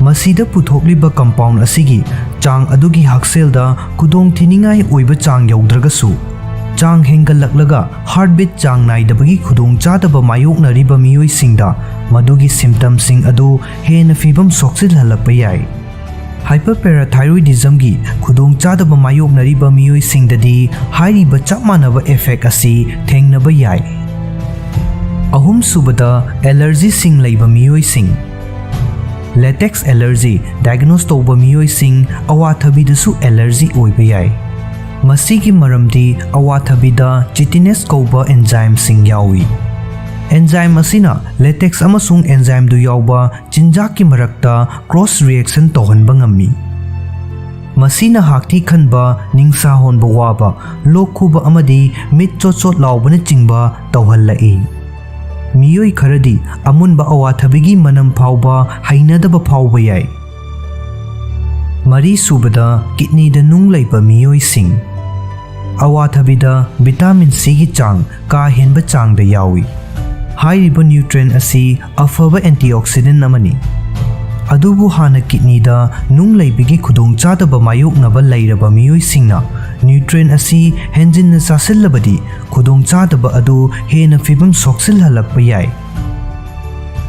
ꯃꯁꯤꯗ ꯄꯨꯊꯣꯛꯂꯤꯕ compound ꯑꯁꯤꯒꯤ ꯆꯥꯡ ꯑꯗꯨꯒꯤ ꯍꯛꯁꯦꯜꯗ ꯈꯨꯗꯣꯡꯊꯤꯅꯤꯡꯉꯥꯏ ꯑꯣꯏꯕ ꯆꯥꯡ ꯌꯧꯗ꯭ꯔꯒꯁꯨ, ꯆꯥꯡ ꯍꯦꯟꯒꯠꯂꯛꯂꯒ heartbeat ꯆꯥꯡ ꯅꯥꯏꯗꯕꯒꯤ ꯈꯨꯗꯣꯡꯆꯥꯗꯕ ꯃꯥꯌꯣꯛꯅꯔꯤꯕ ꯃꯤꯑꯣꯏꯁꯤꯡꯗ ꯃꯗꯨꯒꯤ symptomꯁꯤꯡ ꯑꯗꯨ ꯍꯦꯟꯅ ꯐꯤꯕꯝ ꯁꯣꯛꯆꯤꯜꯍꯜꯂꯛꯄ ꯌꯥꯏ꯫ Hyperparathyroidismꯒꯤ ꯈꯨꯗꯣꯡꯆꯥꯗꯕ ꯃꯥꯌꯣꯛꯅꯔꯤꯕ ꯃꯤꯑꯣꯏꯁꯤꯡꯗꯗꯤ ꯍꯥꯏꯔꯤꯕ ꯆꯞ ꯃꯥꯟꯅꯕ effect ꯑꯁꯤ ꯊꯦꯡꯅꯕ ꯌꯥꯏ꯫ ꯑꯍꯨꯝꯁꯨꯕꯗ, allergyꯁꯤꯡ ꯂꯩꯕ ꯃꯤꯑꯣꯏꯁꯤꯡ꯫ Latex allergy diagnose ꯇꯧꯕ ꯃꯤꯑꯣꯏꯁꯤꯡ ꯑꯋꯥꯊꯕꯤꯗꯁꯨ allergy ꯑꯣꯏꯕ ꯌꯥꯏ꯫ ꯃꯁꯤꯒꯤ ꯃꯔꯝꯗꯤ ꯑꯋꯥꯊꯕꯤꯗ chitinase ꯀꯧꯕ enzymeꯁꯤꯡ ꯌꯥꯎꯏ꯫ Enzyme ꯑꯁꯤꯅ latex ꯑꯃꯁꯨꯡ enzymeꯗꯨ ꯌꯥꯎꯕ ꯆꯤꯟꯖꯥꯛꯀꯤ ꯃꯔꯛꯇ cross reaction ꯇꯧꯍꯟꯕ ꯉꯝꯃꯤ꯫ ꯃꯁꯤꯅ ꯍꯥꯛꯊꯤ ꯈꯟꯕ, ꯅꯤꯡꯁꯥ ꯍꯣꯟꯕ ꯋꯥꯕ, ꯂꯣꯛ ꯈꯨꯕ ꯑꯃꯗꯤ ꯃꯤꯠ ꯆꯣꯠ ꯆꯣꯠ ꯂꯥꯎꯕꯅꯆꯤꯡꯕ ꯇꯧꯍꯜꯂꯛꯏ꯫ ꯃꯤꯑꯣꯏ ꯈꯔꯗꯤ ꯑꯃꯨꯟꯕ ꯑꯋꯥꯊꯕꯤꯒꯤ ꯃꯅꯝ ꯐꯥꯎꯕ ꯍꯩꯅꯗꯕ ꯐꯥꯎꯕ ꯌꯥꯏ꯫ ꯃꯔꯤꯁꯨꯕꯗ, kidneyꯗ ꯅꯨꯡ ꯂꯩꯕ ꯃꯤꯑꯣꯏꯁꯤꯡ꯫ ꯑꯋꯥꯊꯕꯤꯗ vitamin Cꯒꯤ ꯆꯥꯡ ꯀꯥ ꯍꯦꯟꯕ ꯆꯥꯡꯗ ꯌꯥꯎꯏ꯫ ꯍꯥꯏꯔꯤꯕ nutrient ꯑꯁꯤ ꯑꯐꯕ antioxidant ꯑꯃꯅꯤ꯫ ꯑꯗꯨꯕꯨ ꯍꯥꯟꯅ kidneyꯗ ꯅꯨꯡ ꯂꯩꯕꯒꯤ ꯈꯨꯗꯣꯡꯆꯥꯗꯕ ꯃꯥꯌꯣꯛꯅꯕ ꯂꯩꯔꯕ ꯃꯤꯑꯣꯏꯁꯤꯡꯅ nutrient ꯑꯁꯤ ꯍꯦꯟꯖꯤꯟꯅ ꯆꯥꯁꯤꯜꯂꯕꯗꯤ ꯈꯨꯗꯣꯡꯆꯥꯗꯕ ꯑꯗꯨ ꯍꯦꯟꯅ ꯐꯤꯕꯝ ꯁꯣꯛꯆꯤꯜꯍꯜꯂꯛꯄ ꯌꯥꯏ꯫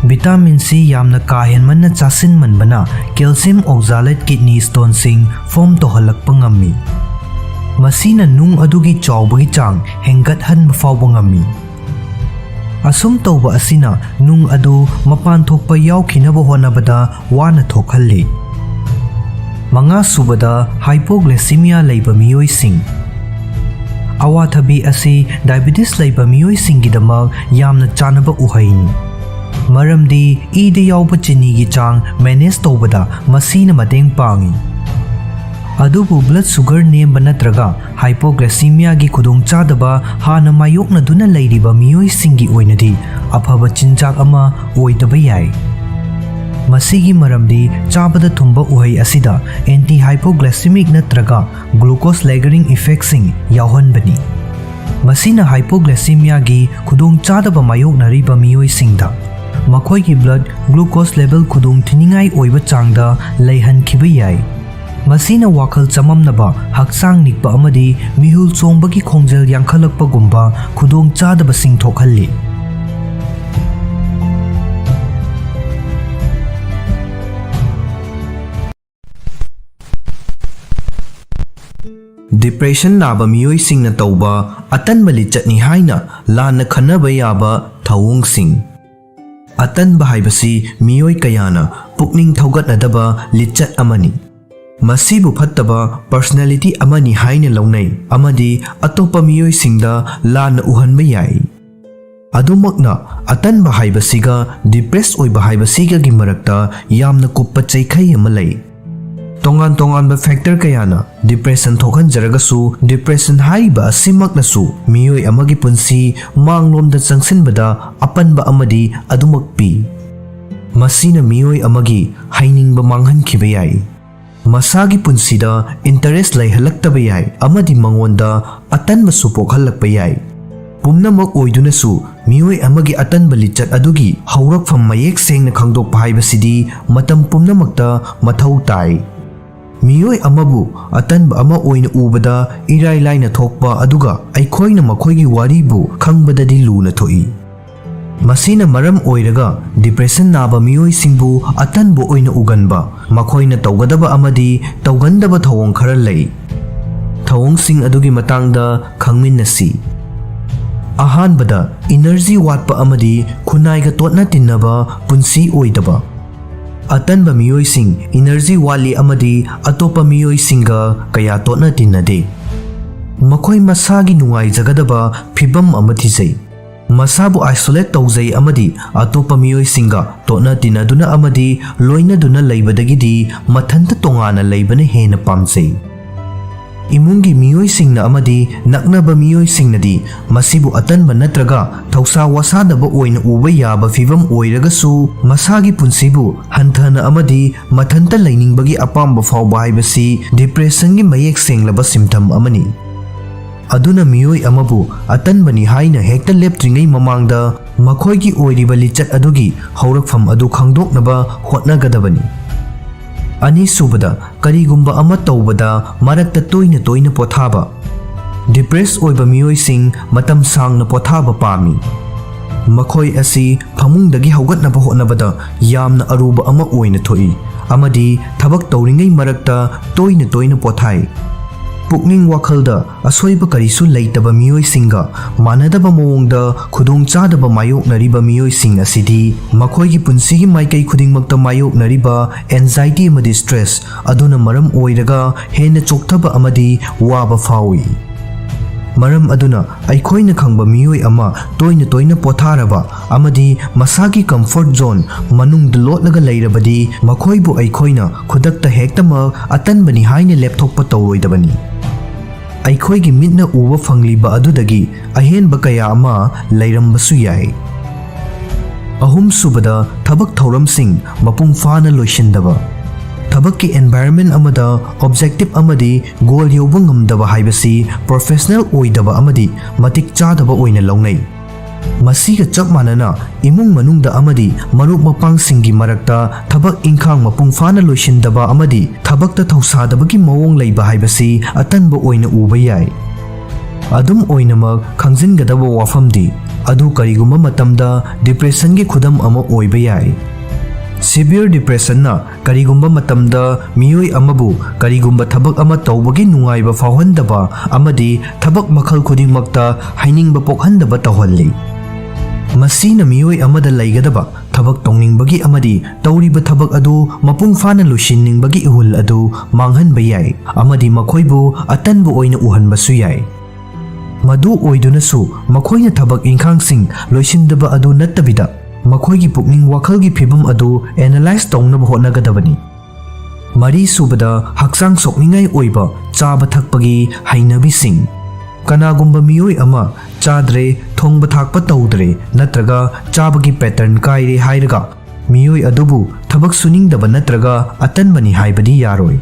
Vitamin C ꯌꯥꯝꯅ ꯀꯥ ꯍꯦꯟꯃꯟꯅ ꯆꯥꯁꯤꯟꯃꯟꯕꯅ calcium oxalate kidney stoneꯁꯤꯡ form ꯇꯧꯍꯜꯂꯛꯄ ꯉꯝꯃꯤ꯫ ꯃꯁꯤꯅ ꯅꯨꯡ ꯑꯗꯨꯒꯤ ꯆꯥꯎꯕꯒꯤ ꯆꯥꯡ ꯍꯦꯟꯒꯠꯍꯟꯕ ꯐꯥꯎꯕ ꯉꯝꯃꯤ꯫ ꯑꯁꯨꯝ ꯇꯧꯕ ꯑꯁꯤꯅ ꯅꯨꯡ ꯑꯗꯨ ꯃꯄꯥꯟ ꯊꯣꯛꯄ ꯌꯥꯎꯈꯤꯅꯕ ꯍꯣꯠꯅꯕꯗ ꯋꯥꯅ ꯊꯣꯛꯍꯜꯂꯤ꯫ ꯃꯉꯥꯁꯨꯕꯗ, hypoglycemia ꯂꯩꯕ ꯃꯤꯑꯣꯏꯁꯤꯡ꯫ ꯑꯋꯥꯊꯕꯤ ꯑꯁꯤ diabetes ꯂꯩꯕ ꯃꯤꯑꯣꯏꯁꯤꯡꯒꯤꯗꯃꯛ ꯌꯥꯝꯅ ꯆꯥꯅꯕ ꯎꯍꯩꯅꯤ, ꯃꯔꯝꯗꯤ ꯏꯗ ꯌꯥꯎꯕ ꯆꯤꯅꯤꯒꯤ ꯆꯥꯡ manage ꯇꯧꯕꯗ ꯃꯁꯤꯅ ꯃꯇꯦꯡ ꯄꯥꯡꯏ꯫ ꯑꯗꯨꯕꯨ blood sugar ꯅꯦꯝꯕ ꯅꯠꯇ꯭ꯔꯒ hypoglycemia ꯒꯤ ꯈꯨꯗꯣꯡꯆꯥꯗꯕ ꯍꯥꯟꯅ ꯃꯥꯌꯣꯛꯅꯗꯨꯅ ꯂꯩꯔꯤꯕ ꯃꯤꯑꯣꯏꯁꯤꯡꯒꯤ ꯑꯣꯏꯅꯗꯤ ꯑꯐꯕ ꯆꯤꯟꯖꯥꯛ ꯑꯃ ꯑꯣꯏꯗꯕ ꯌꯥꯏ꯫ ꯃꯁꯤꯒꯤ ꯃꯔꯝꯗꯤ ꯆꯥꯕꯗ ꯊꯨꯝꯕ ꯎꯍꯩ ꯑꯁꯤꯗ anti hypoglycemic ꯅꯠꯇ꯭ꯔꯒ glucose lowering effect ꯁꯤꯡ ꯌꯥꯎꯍꯟꯕꯅꯤ꯫ ꯃꯁꯤꯅ hypoglycemia ꯒꯤ ꯈꯨꯗꯣꯡꯆꯥꯗꯕ ꯃꯥꯌꯣꯛꯅꯔꯤꯕ ꯃꯤꯑꯣꯏꯁꯤꯡꯗ ꯃꯈꯣꯏꯒꯤ blood glucose level ꯈꯨꯗꯣꯡꯊꯤꯅꯤꯡꯉꯥꯏ ꯑꯣꯏꯕ ꯆꯥꯡꯗ ꯂꯩꯍꯟꯈꯤꯕ ꯌꯥꯏ꯫ ꯃꯁꯤꯅ ꯋꯥꯈꯜ ꯆꯃꯝꯅꯕ, ꯍꯛꯆꯥꯡ ꯅꯤꯛꯄ ꯑꯃꯗꯤ ꯃꯤꯍꯨꯜ ꯆꯣꯡꯕꯒꯤ ꯈꯣꯡꯖꯦꯜ ꯌꯥꯡꯈꯠꯂꯛꯄꯒꯨꯝꯕ ꯈꯨꯗꯣꯡꯆꯥꯗꯕꯁꯤꯡ ꯊꯣꯛꯍꯜꯂꯤ꯫ Depression ꯅꯥꯕ ꯃꯤꯑꯣꯏꯁꯤꯡꯅ ꯇꯧꯕ ꯑꯇꯟꯕ ꯂꯤꯆꯠꯅꯤ ꯍꯥꯏꯅ ꯂꯥꯟꯅ ꯈꯟꯅꯕ ꯌꯥꯕ ꯊꯧꯑꯣꯡꯁꯤꯡ꯫ ꯑꯇꯟꯕ ꯍꯥꯏꯕꯁꯤ ꯃꯤꯑꯣꯏ ꯀꯌꯥꯅ ꯄꯨꯛꯅꯤꯡ ꯊꯧꯒꯠꯅꯗꯕ ꯂꯤꯆꯠ ꯑꯃꯅꯤ꯫ ꯃꯁꯤꯕꯨ ꯐꯠꯇꯕ personality ꯑꯃꯅꯤ ꯍꯥꯏꯅ ꯂꯧꯅꯩ ꯑꯃꯗꯤ ꯑꯇꯣꯞꯄ ꯃꯤꯑꯣꯏꯁꯤꯡꯗ ꯂꯥꯟꯅ ꯎꯍꯟꯕ ꯌꯥꯏ꯫ ꯑꯗꯨꯃꯛꯅ, ꯑꯇꯟꯕ ꯍꯥꯏꯕꯁꯤꯒ depressed ꯑꯣꯏꯕ ꯍꯥꯏꯕꯁꯤꯒꯒꯤ ꯃꯔꯛꯇ ꯌꯥꯝꯅ ꯀꯨꯞꯄ ꯆꯩꯈꯩ ꯑꯃ ꯂꯩ꯫ ꯇꯣꯉꯥꯟ ꯇꯣꯉꯥꯟꯕ factor ꯀꯌꯥꯅ depression ꯊꯣꯛꯍꯟꯖꯔꯒꯁꯨ, depression ꯍꯥꯏꯔꯤꯕ ꯑꯁꯤꯃꯛꯅꯁꯨ ꯃꯤꯑꯣꯏ ꯑꯃꯒꯤ ꯄꯨꯟꯁꯤ ꯃꯥꯡꯂꯣꯝꯗ ꯆꯪꯁꯤꯟꯕꯗ ꯑꯄꯟꯕ ꯑꯃꯗꯤ ꯑꯗꯨꯃꯛ ꯄꯤ꯫ ꯃꯁꯤꯅ ꯃꯤꯑꯣꯏ ꯑꯃꯒꯤ ꯍꯩꯅꯤꯡꯕ ꯃꯥꯡꯍꯟꯈꯤꯕ ꯌꯥꯏ, ꯃꯁꯥꯒꯤ ꯄꯨꯟꯁꯤꯗ interest ꯂꯩꯍꯜꯂꯛꯇꯕ ꯌꯥꯏ ꯑꯃꯗꯤ ꯃꯉꯣꯟꯗ ꯑꯇꯟꯕꯁꯨ ꯄꯣꯛꯍꯜꯂꯛꯄ ꯌꯥꯏ꯫ ꯄꯨꯝꯅꯃꯛ ꯑꯣꯏꯗꯨꯅꯁꯨ, ꯃꯤꯑꯣꯏ ꯑꯃꯒꯤ ꯑꯇꯟꯕ ꯂꯤꯆꯠ ꯑꯗꯨꯒꯤ ꯍꯧꯔꯛꯐꯝ ꯃꯌꯦꯛ ꯁꯦꯡꯅ ꯈꯪꯗꯣꯛꯄ ꯍꯥꯏꯕꯁꯤꯗꯤ ꯃꯇꯝ ꯄꯨꯝꯅꯃꯛꯇ ꯃꯊꯧ ꯇꯥꯏ꯫ ꯃꯤꯑꯣꯏ ꯑꯃꯕꯨ ꯑꯇꯟꯕ ꯑꯃ ꯑꯣꯏꯅ ꯎꯕꯗ ꯏꯔꯥꯏ ꯂꯥꯏꯅ ꯊꯣꯛꯄ ꯑꯗꯨꯒ ꯑꯩꯈꯣꯏꯅ ꯃꯈꯣꯏꯒꯤ ꯋꯥꯔꯤꯕꯨ ꯈꯪꯕꯗꯗꯤ ꯂꯨꯅ ꯊꯣꯛꯏ꯫ ꯃꯁꯤꯅ ꯃꯔꯝ ꯑꯣꯏꯔꯒ depression ꯅꯥꯕ ꯃꯤꯑꯣꯏꯁꯤꯡꯕꯨ ꯑꯇꯟꯕ ꯑꯣꯏꯅ ꯎꯒꯟꯕ, ꯃꯈꯣꯏꯅ ꯇꯧꯒꯗꯕ ꯑꯃꯗꯤ ꯇꯧꯒꯟꯗꯕ ꯊꯧꯑꯣꯡ ꯈꯔ ꯂꯩ꯫ ꯊꯧꯑꯣꯡꯁꯤꯡ ꯑꯗꯨꯒꯤ ꯃꯇꯥꯡꯗ ꯈꯪꯃꯤꯟꯅꯁꯤ꯫ ꯑꯍꯥꯟꯕꯗ, energy ꯋꯥꯠꯄ ꯑꯃꯗꯤ ꯈꯨꯟꯅꯥꯏꯒ ꯇꯣꯠꯅ ꯇꯤꯟꯅꯕ ꯄꯨꯟꯁꯤ ꯑꯣꯏꯗꯕ꯫ ꯑꯇꯟꯕ ꯃꯤꯑꯣꯏꯁꯤꯡ energy ꯋꯥꯠꯂꯤ ꯑꯃꯗꯤ ꯑꯇꯣꯞꯄ ꯃꯤꯑꯣꯏꯁꯤꯡꯒ ꯀꯌꯥ ꯇꯣꯠꯅ ꯇꯤꯟꯅꯗꯦ꯫ ꯃꯈꯣꯏ ꯃꯁꯥꯒꯤ ꯅꯨꯡꯉꯥꯏꯖꯒꯗꯕ ꯐꯤꯚꯝ ꯑꯃ ꯊꯤꯖꯩ꯫ ꯃꯁꯥꯕꯨ isolate ꯇꯧꯖꯩ ꯑꯃꯗꯤ ꯑꯇꯣꯞꯄ ꯃꯤꯑꯣꯏꯁꯤꯡꯒ ꯇꯣꯠꯅ ꯇꯤꯟꯅꯗꯨꯅ ꯑꯃꯗꯤ ꯂꯣꯏꯅꯗꯨꯅ ꯂꯩꯕꯗꯒꯤꯗꯤ ꯃꯊꯟꯇ ꯇꯣꯉꯥꯟꯅ ꯂꯩꯕꯅ ꯍꯦꯟꯅ ꯄꯥꯝꯖꯩ꯫ ꯏꯃꯨꯡꯒꯤ ꯃꯤꯑꯣꯏꯁꯤꯡꯅ ꯑꯃꯗꯤ ꯅꯛꯅꯕ ꯃꯤꯑꯣꯏꯁꯤꯡꯅꯗꯤ ꯃꯁꯤꯕꯨ ꯑꯇꯟꯕ ꯅꯠꯇ꯭ꯔꯒ ꯊꯧꯁꯥ ꯋꯥꯁꯥꯗꯕ ꯑꯣꯏꯅ ꯎꯕ ꯌꯥꯕ ꯐꯤꯚꯝ ꯑꯣꯏꯔꯒꯁꯨ, ꯃꯁꯥꯒꯤ ꯄꯨꯟꯁꯤꯕꯨ ꯍꯟꯊꯅ ꯑꯃꯗꯤ ꯃꯊꯟꯇ ꯂꯩꯅꯤꯡꯕꯒꯤ ꯑꯄꯥꯝꯕ ꯐꯥꯎꯕ ꯍꯥꯏꯕꯁꯤ depressionꯒꯤ ꯃꯌꯦꯛ ꯁꯦꯡꯂꯕ symptom ꯑꯃꯅꯤ꯫ ꯑꯗꯨꯅ ꯃꯤꯑꯣꯏ ꯑꯃꯕꯨ ꯑꯇꯟꯕꯅꯤ ꯍꯥꯏꯅ ꯍꯦꯛꯇ ꯂꯦꯞꯇ꯭ꯔꯤꯉꯩ ꯃꯃꯥꯡꯗ ꯃꯈꯣꯏꯒꯤ ꯑꯣꯏꯔꯤꯕ ꯂꯤꯆꯠ ꯑꯗꯨꯒꯤ ꯍꯧꯔꯛꯐꯝ ꯑꯗꯨ ꯈꯪꯗꯣꯛꯅꯕ ꯍꯣꯠꯅꯒꯗꯕꯅꯤ꯫ ꯑꯅꯤꯁꯨꯕꯗ, ꯀꯔꯤꯒꯨꯝꯕ ꯑꯃ ꯇꯧꯕꯗ ꯃꯔꯛꯇ ꯇꯣꯏꯅ ꯇꯣꯏꯅ ꯄꯣꯊꯥꯕ꯫ Depress ꯑꯣꯏꯕ ꯃꯤꯑꯣꯏꯁꯤꯡ ꯃꯇꯝ ꯁꯥꯡꯅ ꯄꯣꯊꯥꯕ ꯄꯥꯝꯃꯤ꯫ ꯃꯈꯣꯏ ꯑꯁꯤ ꯐꯃꯨꯡꯗꯒꯤ ꯍꯧꯒꯠꯅꯕ ꯍꯣꯠꯅꯕꯗ ꯌꯥꯝꯅ ꯑꯔꯨꯕ ꯑꯃ ꯑꯣꯏꯅ ꯊꯣꯛꯏ ꯑꯃꯗꯤ ꯊꯕꯛ ꯇꯧꯔꯤꯉꯩ ꯃꯔꯛꯇ ꯇꯣꯏꯅ ꯇꯣꯏꯅ ꯄꯣꯊꯥꯏ꯫ ꯄꯨꯛꯅꯤꯡ ꯋꯥꯈꯜꯗ ꯑꯁꯣꯏꯕ ꯀꯔꯤꯁꯨ ꯂꯩꯇꯕ ꯃꯤꯑꯣꯏꯁꯤꯡꯒ ꯃꯥꯟꯅꯗꯕ ꯃꯑꯣꯡꯗ ꯈꯨꯗꯣꯡꯆꯥꯗꯕ ꯃꯥꯌꯣꯛꯅꯔꯤꯕ ꯃꯤꯑꯣꯏꯁꯤꯡ ꯑꯁꯤꯗꯤ ꯃꯈꯣꯏꯒꯤ ꯄꯨꯟꯁꯤꯒꯤ ꯃꯥꯏꯀꯩ ꯈꯨꯗꯤꯡꯃꯛꯇ ꯃꯥꯌꯣꯛꯅꯔꯤꯕ anxiety ꯑꯃꯗꯤ stress ꯑꯗꯨꯅ ꯃꯔꯝ ꯑꯣꯏꯔꯒ ꯍꯦꯟꯅ ꯆꯣꯛꯊꯕ ꯑꯃꯗꯤ ꯋꯥꯕ ꯐꯥꯎꯏ꯫ ꯃꯔꯝ ꯑꯗꯨꯅ, ꯑꯩꯈꯣꯏꯅ ꯈꯪꯕ ꯃꯤꯑꯣꯏ ꯑꯃ ꯇꯣꯏꯅ ꯇꯣꯏꯅ ꯄꯣꯊꯥꯔꯕ ꯑꯃꯗꯤ ꯃꯁꯥꯒꯤ comfort zone ꯃꯅꯨꯡꯗ ꯂꯣꯠꯂꯒ ꯂꯩꯔꯕꯗꯤ, ꯃꯈꯣꯏꯕꯨ ꯑꯩꯈꯣꯏꯅ ꯈꯨꯗꯛꯇ ꯍꯦꯛꯇꯃꯛ ꯑꯇꯟꯕꯅꯤ ꯍꯥꯏꯅ ꯂꯦꯞꯊꯣꯛꯄ ꯇꯧꯔꯣꯏꯗꯕꯅꯤ꯫ ꯑꯩꯈꯣꯏꯒꯤ ꯃꯤꯠꯅ ꯎꯕ ꯐꯪꯂꯤꯕ ꯑꯗꯨꯗꯒꯤ ꯑꯍꯦꯟꯕ ꯀꯌꯥ ꯑꯃ ꯂꯩꯔꯝꯕꯁꯨ ꯌꯥꯏ꯫ ꯑꯍꯨꯝꯁꯨꯕꯗ, ꯊꯕꯛ ꯊꯧꯔꯝꯁꯤꯡ ꯃꯄꯨꯡ ꯐꯥꯅ ꯂꯣꯏꯁꯤꯟꯗꯕ꯫ ꯊꯕꯛꯀꯤ environment ꯑꯃꯗ objective ꯑꯃꯗꯤ goal ꯌꯧꯕ ꯉꯝꯗꯕ ꯍꯥꯏꯕꯁꯤ professional ꯑꯣꯏꯗꯕ ꯑꯃꯗꯤ ꯃꯇꯤꯛ ꯆꯥꯗꯕ ꯑꯣꯏꯅ ꯂꯧꯅꯩ꯫ ꯃꯁꯤꯒ ꯆꯞ ꯃꯥꯟꯅꯅ, ꯏꯃꯨꯡ ꯃꯅꯨꯡꯗ ꯑꯃꯗꯤ ꯃꯔꯨꯞ ꯃꯄꯥꯡꯁꯤꯡꯒꯤ ꯃꯔꯛꯇ ꯊꯕꯛ ꯏꯪꯈꯥꯡ ꯃꯄꯨꯡ ꯐꯥꯅ ꯂꯣꯏꯁꯤꯟꯗꯕ ꯑꯃꯗꯤ ꯊꯕꯛꯇ ꯊꯧꯁꯥꯗꯕꯒꯤ ꯃꯑꯣꯡ ꯂꯩꯕ ꯍꯥꯏꯕꯁꯤ ꯑꯇꯟꯕ ꯑꯣꯏꯅ ꯎꯕ ꯌꯥꯏ꯫ ꯑꯗꯨꯝ ꯑꯣꯏꯅꯃꯛ, ꯈꯪꯖꯤꯟꯒꯗꯕ ꯋꯥꯐꯝꯗꯤ, ꯑꯗꯨ ꯀꯔꯤꯒꯨꯝꯕ ꯃꯇꯝꯗ depressionꯒꯤ ꯈꯨꯗꯝ ꯑꯃ ꯑꯣꯏꯕ ꯌꯥꯏ꯫ Severe depressionꯅ ꯀꯔꯤꯒꯨꯝꯕ ꯃꯇꯝꯗ ꯃꯤꯑꯣꯏ ꯑꯃꯕꯨ ꯀꯔꯤꯒꯨꯝꯕ ꯊꯕꯛ ꯑꯃ ꯇꯧꯕꯒꯤ ꯅꯨꯡꯉꯥꯏꯕ ꯐꯥꯎꯍꯟꯗꯕ ꯑꯃꯗꯤ ꯊꯕꯛ ꯃꯈꯜ ꯈꯨꯗꯤꯡꯃꯛꯇ ꯍꯩꯅꯤꯡꯕ ꯄꯣꯛꯍꯟꯗꯕ ꯇꯧꯍꯜꯂꯤ꯫ ꯃꯁꯤꯅ ꯃꯤꯑꯣꯏ ꯑꯃꯗ ꯂꯩꯒꯗꯕ ꯊꯕꯛ ꯇꯧꯅꯤꯡꯕꯒꯤ ꯑꯃꯗꯤ ꯇꯧꯔꯤꯕ ꯊꯕꯛ ꯑꯗꯨ ꯃꯄꯨꯡ ꯐꯥꯅ ꯂꯣꯏꯁꯤꯟꯅꯤꯡꯕꯒꯤ ꯏꯍꯨꯜ ꯑꯗꯨ ꯃꯥꯡꯍꯟꯕ ꯌꯥꯏ ꯑꯃꯗꯤ ꯃꯈꯣꯏꯕꯨ ꯑꯇꯟꯕ ꯑꯣꯏꯅ ꯎꯍꯟꯕꯁꯨ ꯌꯥꯏ꯫ ꯃꯗꯨ ꯑꯣꯏꯗꯨꯅꯁꯨ ꯃꯈꯣꯏꯅ ꯊꯕꯛ ꯏꯪꯈꯥꯡꯁꯤꯡ ꯂꯣꯏꯁꯤꯟꯗꯕ ꯑꯗꯨ ꯅꯠꯇꯕꯤꯗ ꯃꯈꯣꯏꯒꯤ ꯄꯨꯛꯅꯤꯡ ꯋꯥꯈꯜꯒꯤ ꯐꯤꯕꯝ ꯑꯗꯨ analyze ꯇꯧꯅꯕ ꯍꯣꯠꯅꯒꯗꯕꯅꯤ꯫ ꯃꯔꯤꯁꯨꯕꯗ, ꯍꯛꯆꯥꯡ ꯁꯣꯛꯅꯤꯡꯉꯥꯏ ꯑꯣꯏꯕ ꯆꯥꯕ ꯊꯛꯄꯒꯤ ꯍꯩꯅꯕꯤꯁꯤꯡ꯫ ꯀꯅꯥꯒꯨꯝꯕ ꯃꯤꯑꯣꯏ ꯑꯃ ꯆꯥꯗ꯭ꯔꯦ, ꯊꯣꯡꯕ ꯊꯥꯛꯄ ꯇꯧꯗ꯭ꯔꯦ ꯅꯠꯇ꯭ꯔꯒ ꯆꯥꯕꯒꯤ pattern ꯀꯥꯏꯔꯦ ꯍꯥꯏꯔꯒ ꯃꯤꯑꯣꯏ ꯑꯗꯨꯕꯨ ꯊꯕꯛ ꯁꯨꯅꯤꯡꯗꯕ ꯅꯠꯇ꯭ꯔꯒ ꯑꯇꯟꯕꯅꯤ ꯍꯥꯏꯕꯗꯤ ꯌꯥꯔꯣꯏ꯫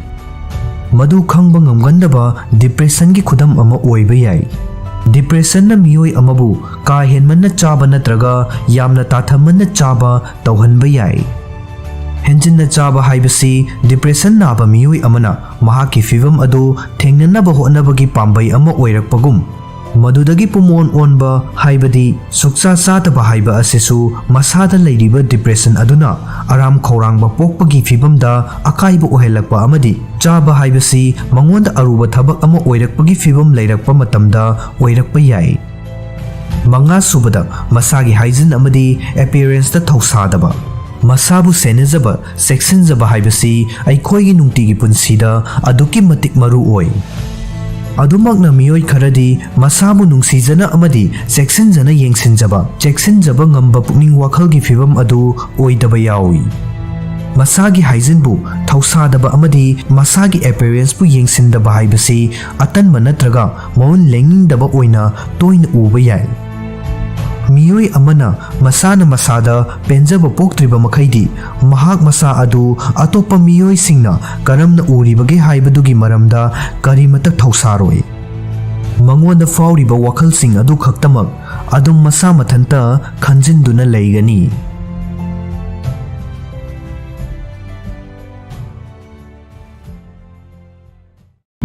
ꯃꯗꯨ ꯈꯪꯕ ꯉꯝꯒꯟꯗꯕ depressionꯒꯤ ꯈꯨꯗꯝ ꯑꯃ ꯑꯣꯏꯕ ꯌꯥꯏ꯫ Depressionꯅ ꯃꯤꯑꯣꯏ ꯑꯃꯕꯨ ꯀꯥ ꯍꯦꯟꯃꯟꯅ ꯆꯥꯕ ꯅꯠꯇ꯭ꯔꯒ ꯌꯥꯝꯅ ꯇꯥꯊꯃꯟꯅ ꯆꯥꯕ ꯇꯧꯍꯟꯕ ꯌꯥꯏ꯫ ꯍꯦꯟꯖꯤꯟꯅ ꯆꯥꯕ ꯍꯥꯏꯕꯁꯤ depression ꯅꯥꯕ ꯃꯤꯑꯣꯏ ꯑꯃꯅ ꯃꯍꯥꯛꯀꯤ ꯐꯤꯚꯝ ꯑꯗꯨ ꯊꯦꯡꯅꯅꯕ ꯍꯣꯠꯅꯕꯒꯤ ꯄꯥꯝꯕꯩ ꯑꯃ ꯑꯣꯏꯔꯛꯄꯒꯨꯝ, ꯃꯗꯨꯗꯒꯤ ꯄꯨꯝꯑꯣꯟ ꯑꯣꯟꯕ, ꯍꯥꯏꯕꯗꯤ ꯁꯨꯛꯆꯥ ꯆꯥꯗꯕ ꯍꯥꯏꯕ ꯑꯁꯤꯁꯨ ꯃꯁꯥꯗ ꯂꯩꯔꯤꯕ depression ꯑꯗꯨꯅ ꯑꯔꯥꯝ ꯈꯧꯔꯥꯡꯕ ꯄꯣꯛꯄꯒꯤ ꯐꯤꯚꯝꯗ ꯑꯀꯥꯏꯕ ꯑꯣꯏꯍꯜꯂꯛꯄ ꯑꯃꯗꯤ ꯆꯥꯕ ꯍꯥꯏꯕꯁꯤ ꯃꯉꯣꯟꯗ ꯑꯔꯨꯕ ꯊꯕꯛ ꯑꯃ ꯑꯣꯏꯔꯛꯄꯒꯤ ꯐꯤꯚꯝ ꯂꯩꯔꯛꯄ ꯃꯇꯝꯗ ꯑꯣꯏꯔꯛꯄ ꯌꯥꯏ꯫ ꯃꯉꯥꯁꯨꯕꯗ, ꯃꯁꯥꯒꯤ hygiene ꯑꯃꯗꯤ appearanceꯇ ꯊꯧꯁꯥꯗꯕ꯫ ꯃꯁꯥꯕꯨ ꯁꯦꯟꯅꯖꯕ, ꯆꯦꯛꯁꯤꯟꯖꯕ ꯍꯥꯏꯕꯁꯤ ꯑꯩꯈꯣꯏꯒꯤ ꯅꯨꯡꯇꯤꯒꯤ ꯄꯨꯟꯁꯤꯗ ꯑꯗꯨꯛꯀꯤ ꯃꯇꯤꯛ ꯃꯔꯨ ꯑꯣꯏ꯫ ꯑꯗꯨꯃꯛꯅ ꯃꯤꯑꯣꯏ ꯈꯔꯗꯤ ꯃꯁꯥꯕꯨ ꯅꯨꯡꯁꯤꯖꯅ ꯑꯃꯗꯤ ꯆꯦꯛꯁꯤꯟꯖꯅ ꯌꯦꯡꯁꯤꯟꯖꯕ, ꯆꯦꯛꯁꯤꯟꯖꯕ ꯉꯝꯕ ꯄꯨꯛꯅꯤꯡ ꯋꯥꯈꯜꯒꯤ ꯐꯤꯚꯝ ꯑꯗꯨ ꯑꯣꯏꯗꯕ ꯌꯥꯎꯏ꯫ ꯃꯁꯥꯒꯤ hygiene ꯕꯨ ꯊꯧꯁꯥꯗꯕ ꯑꯃꯗꯤ ꯃꯁꯥꯒꯤ appearance ꯄꯨ ꯌꯦꯡꯁꯤꯟꯗꯕ ꯍꯥꯏꯕꯁꯤ ꯑꯇꯟꯕ ꯅꯠꯇ꯭ꯔꯒ ꯃꯑꯣꯡ ꯂꯦꯡꯅꯤꯡꯗꯕ ꯑꯣꯏꯅ ꯇꯣꯏꯅ ꯎꯕ ꯌꯥꯏ꯫ ꯃꯤꯑꯣꯏ ꯑꯃꯅ ꯃꯁꯥꯅ ꯃꯁꯥꯗ ꯄꯦꯟꯖꯕ ꯄꯣꯛꯇ꯭ꯔꯤꯕ ꯃꯈꯩꯗꯤ, ꯃꯍꯥꯛ ꯃꯁꯥ ꯑꯗꯨ ꯑꯇꯣꯞꯄ ꯃꯤꯑꯣꯏꯁꯤꯡꯅ ꯀꯔꯝꯅ ꯎꯔꯤꯕꯒꯦ ꯍꯥꯏꯕꯗꯨꯒꯤ ꯃꯔꯝꯗ ꯀꯔꯤꯃꯠꯇ ꯊꯧꯁꯥꯔꯣꯏ꯫ ꯃꯉꯣꯟꯗ ꯐꯥꯎꯔꯤꯕ ꯋꯥꯈꯜꯁꯤꯡ ꯑꯗꯨ ꯈꯛꯇꯃꯛ ꯑꯗꯨꯝ ꯃꯁꯥ ꯃꯊꯟꯇ ꯈꯟꯖꯤꯟꯗꯨꯅ ꯂꯩꯒꯅꯤ꯫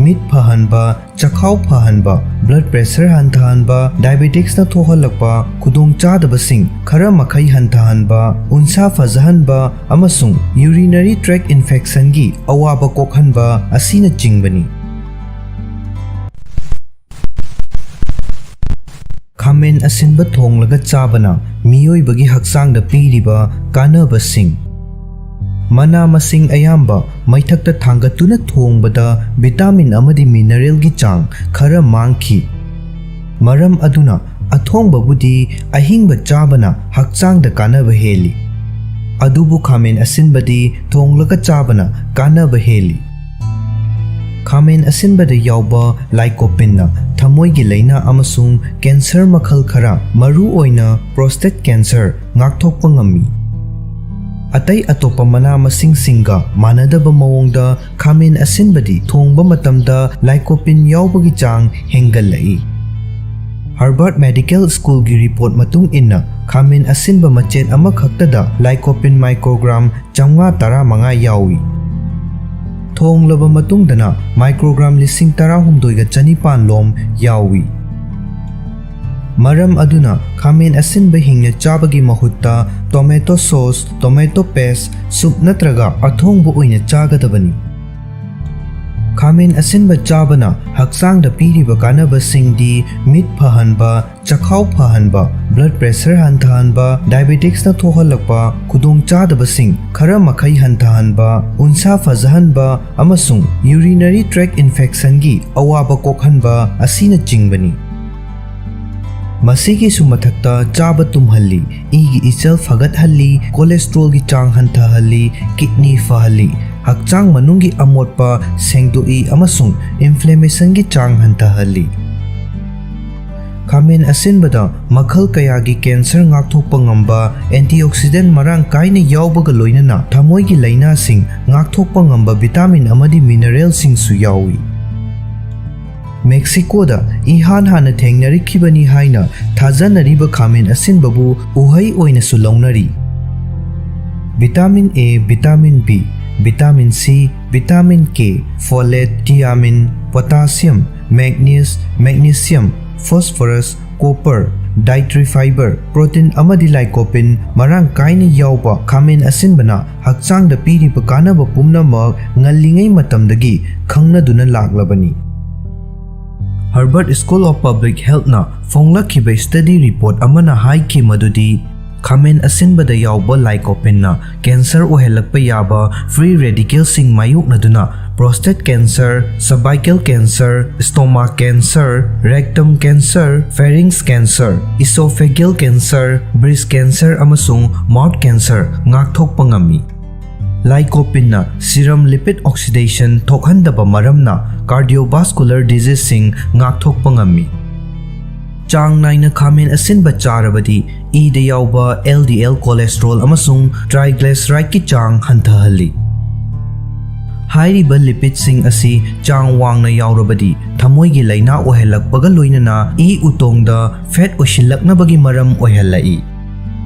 ꯃꯤꯠ ꯐꯍꯟꯕ, ꯆꯈꯥꯎ ꯐꯍꯟꯕ, blood pressure ꯍꯟꯊꯍꯟꯕ, diabeticsꯅ ꯊꯣꯛꯍꯜꯂꯛꯄ ꯈꯨꯗꯣꯡꯆꯥꯗꯕꯁꯤꯡ ꯈꯔ ꯃꯈꯩ ꯍꯟꯊꯍꯟꯕ, ꯎꯟꯁꯥ ꯐꯖꯍꯟꯕ ꯑꯃꯁꯨꯡ urinary tract infectionꯒꯤ ꯑꯋꯥꯕ ꯀꯣꯛꯍꯟꯕ ꯑꯁꯤꯅꯆꯤꯡꯕꯅꯤ꯫ ꯈꯥꯃꯦꯟ ꯑꯁꯤꯟꯕ ꯊꯣꯡꯂꯒ ꯆꯥꯕꯅ ꯃꯤꯑꯣꯏꯕꯒꯤ ꯍꯛꯆꯥꯡꯗ ꯄꯤꯔꯤꯕ ꯀꯥꯟꯅꯕꯁꯤꯡ꯫ ꯃꯅꯥ ꯃꯁꯤꯡ ꯑꯌꯥꯝꯕ ꯃꯩꯊꯛꯇ ꯊꯥꯡꯒꯠꯇꯨꯅ ꯊꯣꯡꯕꯗ vitamin ꯑꯃꯗꯤ mineralꯒꯤ ꯆꯥꯡ ꯈꯔ ꯃꯥꯡꯈꯤ꯫ ꯃꯔꯝ ꯑꯗꯨꯅ ꯑꯊꯣꯡꯕꯕꯨꯗꯤ ꯑꯍꯤꯡꯕ ꯆꯥꯕꯅ ꯍꯛꯆꯥꯡꯗ ꯀꯥꯟꯅꯕ ꯍꯦꯜꯂꯤ, ꯑꯗꯨꯕꯨ ꯈꯥꯃꯦꯟ ꯑꯁꯤꯟꯕꯗꯤ ꯊꯣꯡꯂꯒ ꯆꯥꯕꯅ ꯀꯥꯟꯅꯕ ꯍꯦꯜꯂꯤ꯫ ꯈꯥꯃꯦꯟ ꯑꯁꯤꯟꯕꯗ ꯌꯥꯎꯕ ꯂꯥꯏꯀꯣꯄꯤꯟꯅ ꯊꯃꯣꯏꯒꯤ ꯂꯥꯏꯅꯥ ꯑꯃꯁꯨꯡ ꯀꯦꯟꯁꯔ ꯃꯈꯜ ꯈꯔ, ꯃꯔꯨꯑꯣꯏꯅ ꯄ꯭ꯔꯣꯁꯇꯦꯠ ꯀꯦꯟꯁꯔ, ꯉꯥꯛꯊꯣꯛꯄ ꯉꯝꯃꯤ꯫ ꯑꯇꯩ ꯑꯇꯣꯞꯄ ꯃꯅꯥ ꯃꯁꯤꯡꯁꯤꯡꯒ ꯃꯥꯟꯅꯗꯕ ꯃꯑꯣꯡꯗ ꯈꯥꯃꯦꯟ ꯑꯁꯤꯟꯕꯗꯤ ꯊꯣꯡꯕ ꯃꯇꯝꯗ ꯂꯥꯏꯀꯣꯄꯤꯟ ꯌꯥꯎꯕꯒꯤ ꯆꯥꯡ ꯍꯦꯟꯒꯠꯂꯛꯏ꯫ ꯍꯥꯔꯕꯔꯠ ꯃꯦꯗꯤꯀꯦꯜ ꯁ꯭ꯀꯨꯜꯒꯤ ꯔꯤꯄꯣꯔꯠ ꯃꯇꯨꯡ ꯏꯟꯅ, ꯈꯥꯃꯦꯟ ꯑꯁꯤꯟꯕ ꯃꯆꯦꯠ ꯑꯃꯈꯛꯇꯗ ꯂꯥꯏꯀꯣꯄꯤꯟ ꯃꯥꯏꯀ꯭ꯔꯣꯒ꯭ꯔꯥꯝ ꯆꯥꯝꯃꯉꯥ ꯇꯔꯥꯃꯉꯥ ꯌꯥꯎꯏ꯫ ꯊꯣꯡꯂꯕ ꯃꯇꯨꯡꯗꯅ ꯃꯥꯏꯀ꯭ꯔꯣꯒ꯭ꯔꯥꯝ ꯂꯤꯁꯤꯡ ꯇꯔꯥꯍꯨꯝꯗꯣꯏꯒ ꯆꯅꯤꯄꯥꯟ ꯂꯣꯝ ꯌꯥꯎꯏ꯫ ꯃꯔꯝ ꯑꯗꯨꯅ ꯈꯥꯃꯦꯟ ꯑꯁꯤꯟꯕ ꯍꯤꯡꯅ ꯆꯥꯕꯒꯤ ꯃꯍꯨꯠꯇ tomato sauce, tomato paste, soup ꯅꯠꯇ꯭ꯔꯒ ꯑꯊꯣꯡꯕ ꯑꯣꯏꯅ ꯆꯥꯒꯗꯕꯅꯤ꯫ ꯈꯥꯃꯦꯟ ꯑꯁꯤꯟꯕ ꯆꯥꯕꯅ ꯍꯛꯆꯥꯡꯗ ꯄꯤꯔꯤꯕ ꯀꯥꯟꯅꯕꯁꯤꯡꯗꯤ ꯃꯤꯠ ꯐꯍꯟꯕ, ꯆꯈꯥꯎ ꯐꯍꯟꯕ, ꯕ꯭ꯂꯗ ꯄ꯭ꯔꯦꯁꯔ ꯍꯟꯊꯍꯟꯕ, ꯗꯥꯏꯕꯦꯇꯤꯛꯁꯅ ꯊꯣꯛꯍꯜꯂꯛꯄ ꯈꯨꯗꯣꯡꯆꯥꯗꯕꯁꯤꯡ ꯈꯔ ꯃꯈꯩ ꯍꯟꯊꯍꯟꯕ, ꯎꯟꯁꯥ ꯐꯖꯍꯟꯕ ꯑꯃꯁꯨꯡ ꯌꯨꯔꯤꯅꯔꯤ ꯇ꯭ꯔꯦꯛ ꯏꯟꯐꯦꯛꯁꯟꯒꯤ ꯑꯋꯥꯕ ꯀꯣꯛꯍꯟꯕ ꯑꯁꯤꯅꯆꯤꯡꯕꯅꯤ꯫ ꯃꯁꯤꯒꯤꯁꯨ ꯃꯊꯛꯇ ꯆꯥꯕ ꯇꯨꯝꯍꯜꯂꯤ, ꯏꯒꯤ ꯏꯆꯦꯜ ꯐꯒꯠꯍꯜꯂꯤ, ꯀꯣꯂꯦꯁꯇ꯭ꯔꯣꯜꯒꯤ ꯆꯥꯡ ꯍꯟꯊꯍꯜꯂꯤ, ꯀꯤꯗꯅꯤ ꯐꯍꯜꯂꯤ, ꯍꯛꯆꯥꯡ ꯃꯅꯨꯡꯒꯤ ꯑꯃꯣꯠꯄ ꯁꯦꯡꯗꯣꯛꯏ ꯑꯃꯁꯨꯡ ꯏꯟꯐ꯭ꯂꯦꯃꯦꯁꯟꯒꯤ ꯆꯥꯡ ꯍꯟꯊꯍꯜꯂꯤ꯫ ꯈꯥꯃꯦꯟ ꯑꯁꯤꯟꯕꯗ ꯃꯈꯜ ꯀꯌꯥꯒꯤ ꯀꯦꯟꯁꯔ ꯉꯥꯛꯊꯣꯛꯄ ꯉꯝꯕ ꯑꯦꯟꯇꯤꯑꯣꯛꯁꯤꯗꯦꯟ ꯃꯔꯥꯡ ꯀꯥꯏꯅ ꯌꯥꯎꯕꯒ ꯂꯣꯏꯅꯅ ꯊꯃꯣꯏꯒꯤ ꯂꯥꯏꯅꯥꯁꯤꯡ ꯉꯥꯛꯊꯣꯛꯄ ꯉꯝꯕ ꯚꯤꯇꯥꯃꯤꯟ ꯑꯃꯗꯤ ꯃꯤꯅꯔꯦꯜꯁꯤꯡꯁꯨ ꯌꯥꯎꯏ꯫ ꯃꯦꯛꯁꯤꯀꯣꯗ ꯏꯍꯥꯟ ꯍꯥꯟꯅ ꯊꯦꯡꯅꯔꯛꯈꯤꯕꯅꯤ ꯍꯥꯏꯅ ꯊꯥꯖꯅꯔꯤꯕ ꯈꯥꯃꯦꯟ ꯑꯁꯤꯟꯕꯕꯨ ꯎꯍꯩ ꯑꯣꯏꯅꯁꯨ ꯂꯧꯅꯔꯤ꯫ Vitamin A, vitamin B, vitamin C, vitamin K, folate, thiamine, potassium, manganese, magnesium, phosphorus, copper, dietary fibre, protein ꯑꯃꯗꯤ ꯂꯥꯏꯀꯣꯄꯤꯟ ꯃꯔꯥꯡ ꯀꯥꯏꯅ ꯌꯥꯎꯕ ꯈꯥꯃꯦꯟ ꯑꯁꯤꯟꯕꯅ ꯍꯛꯆꯥꯡꯗ ꯄꯤꯔꯤꯕ ꯀꯥꯟꯅꯕ ꯄꯨꯝꯅꯃꯛ ꯉꯜꯂꯤꯉꯩ ꯃꯇꯝꯗꯒꯤ ꯈꯪꯅꯗꯨꯅ ꯂꯥꯛꯂꯕꯅꯤ꯫ ꯍꯔꯕꯔꯠ ꯁ꯭ꯀꯨꯜ ꯑꯣꯐ ꯄꯕ꯭ꯂꯤꯛ ꯍꯦꯜꯊꯅ ꯐꯣꯡꯂꯛꯈꯤꯕ ꯁ꯭ꯇꯗꯤ ꯔꯤꯄꯣꯔꯠ ꯑꯃꯅ ꯍꯥꯏꯈꯤ ꯃꯗꯨꯗꯤ, ꯈꯥꯃꯦꯟ ꯑꯁꯤꯟꯕꯗ ꯌꯥꯎꯕ ꯂꯥꯏꯀꯣꯄꯤꯟꯅ ꯀꯦꯟꯁꯔ ꯑꯣꯏꯍꯜꯂꯛꯄ ꯌꯥꯕ ꯐ꯭ꯔꯤ ꯔꯦꯗꯤꯀꯦꯜꯁꯤꯡ ꯃꯥꯌꯣꯛꯅꯗꯨꯅ prostate cancer, cervical cancer, stomach cancer, rectum cancer, pharynx cancer, oesophageal cancer, breast cancer ꯑꯃꯁꯨꯡ ꯃꯥꯎꯠ ꯀꯦꯟꯁꯔ ꯉꯥꯛꯊꯣꯛꯄ ꯉꯝꯃꯤ꯫ ꯂꯥꯏꯀꯣꯄꯤꯟꯅ ꯁꯤꯔꯝ ꯂꯤꯄꯤꯗ ꯑꯣꯛꯁꯤꯗꯦꯁꯟ ꯊꯣꯛꯍꯟꯗꯕ ꯃꯔꯝꯅ ꯀꯥꯔꯗꯤꯑꯣꯚꯥꯁꯀꯨꯂꯔ ꯗꯤꯖꯤꯖꯁꯤꯡ ꯉꯥꯛꯊꯣꯛꯄ ꯉꯝꯃꯤ꯫ ꯆꯥꯡ ꯅꯥꯏꯅ ꯈꯥꯃꯦꯟ ꯑꯁꯤꯟꯕ ꯆꯥꯔꯕꯗꯤ ꯏꯗ ꯌꯥꯎꯕ ꯑꯦꯜ ꯗꯤ ꯑꯦꯜ ꯀꯣꯂꯦꯁꯇ꯭ꯔꯣꯜ ꯑꯃꯁꯨꯡ ꯇ꯭ꯔꯥꯏꯒ꯭ꯂꯦꯁꯔꯥꯏꯗꯀꯤ ꯆꯥꯡ ꯍꯟꯊꯍꯜꯂꯤ꯫ ꯍꯥꯏꯔꯤꯕ ꯂꯤꯄꯤꯗꯁꯤꯡ ꯑꯁꯤ ꯆꯥꯡ ꯋꯥꯡꯅ ꯌꯥꯎꯔꯕꯗꯤ ꯊꯃꯣꯏꯒꯤ ꯂꯥꯏꯅꯥ ꯑꯣꯏꯍꯜꯂꯛꯄꯒ ꯂꯣꯏꯅꯅ ꯏ ꯎꯇꯣꯡꯗ ꯐꯦꯠ ꯑꯣꯏꯁꯤꯜꯂꯛꯅꯕꯒꯤ ꯃꯔꯝ ꯑꯣꯏꯍꯜꯂꯛꯏ꯫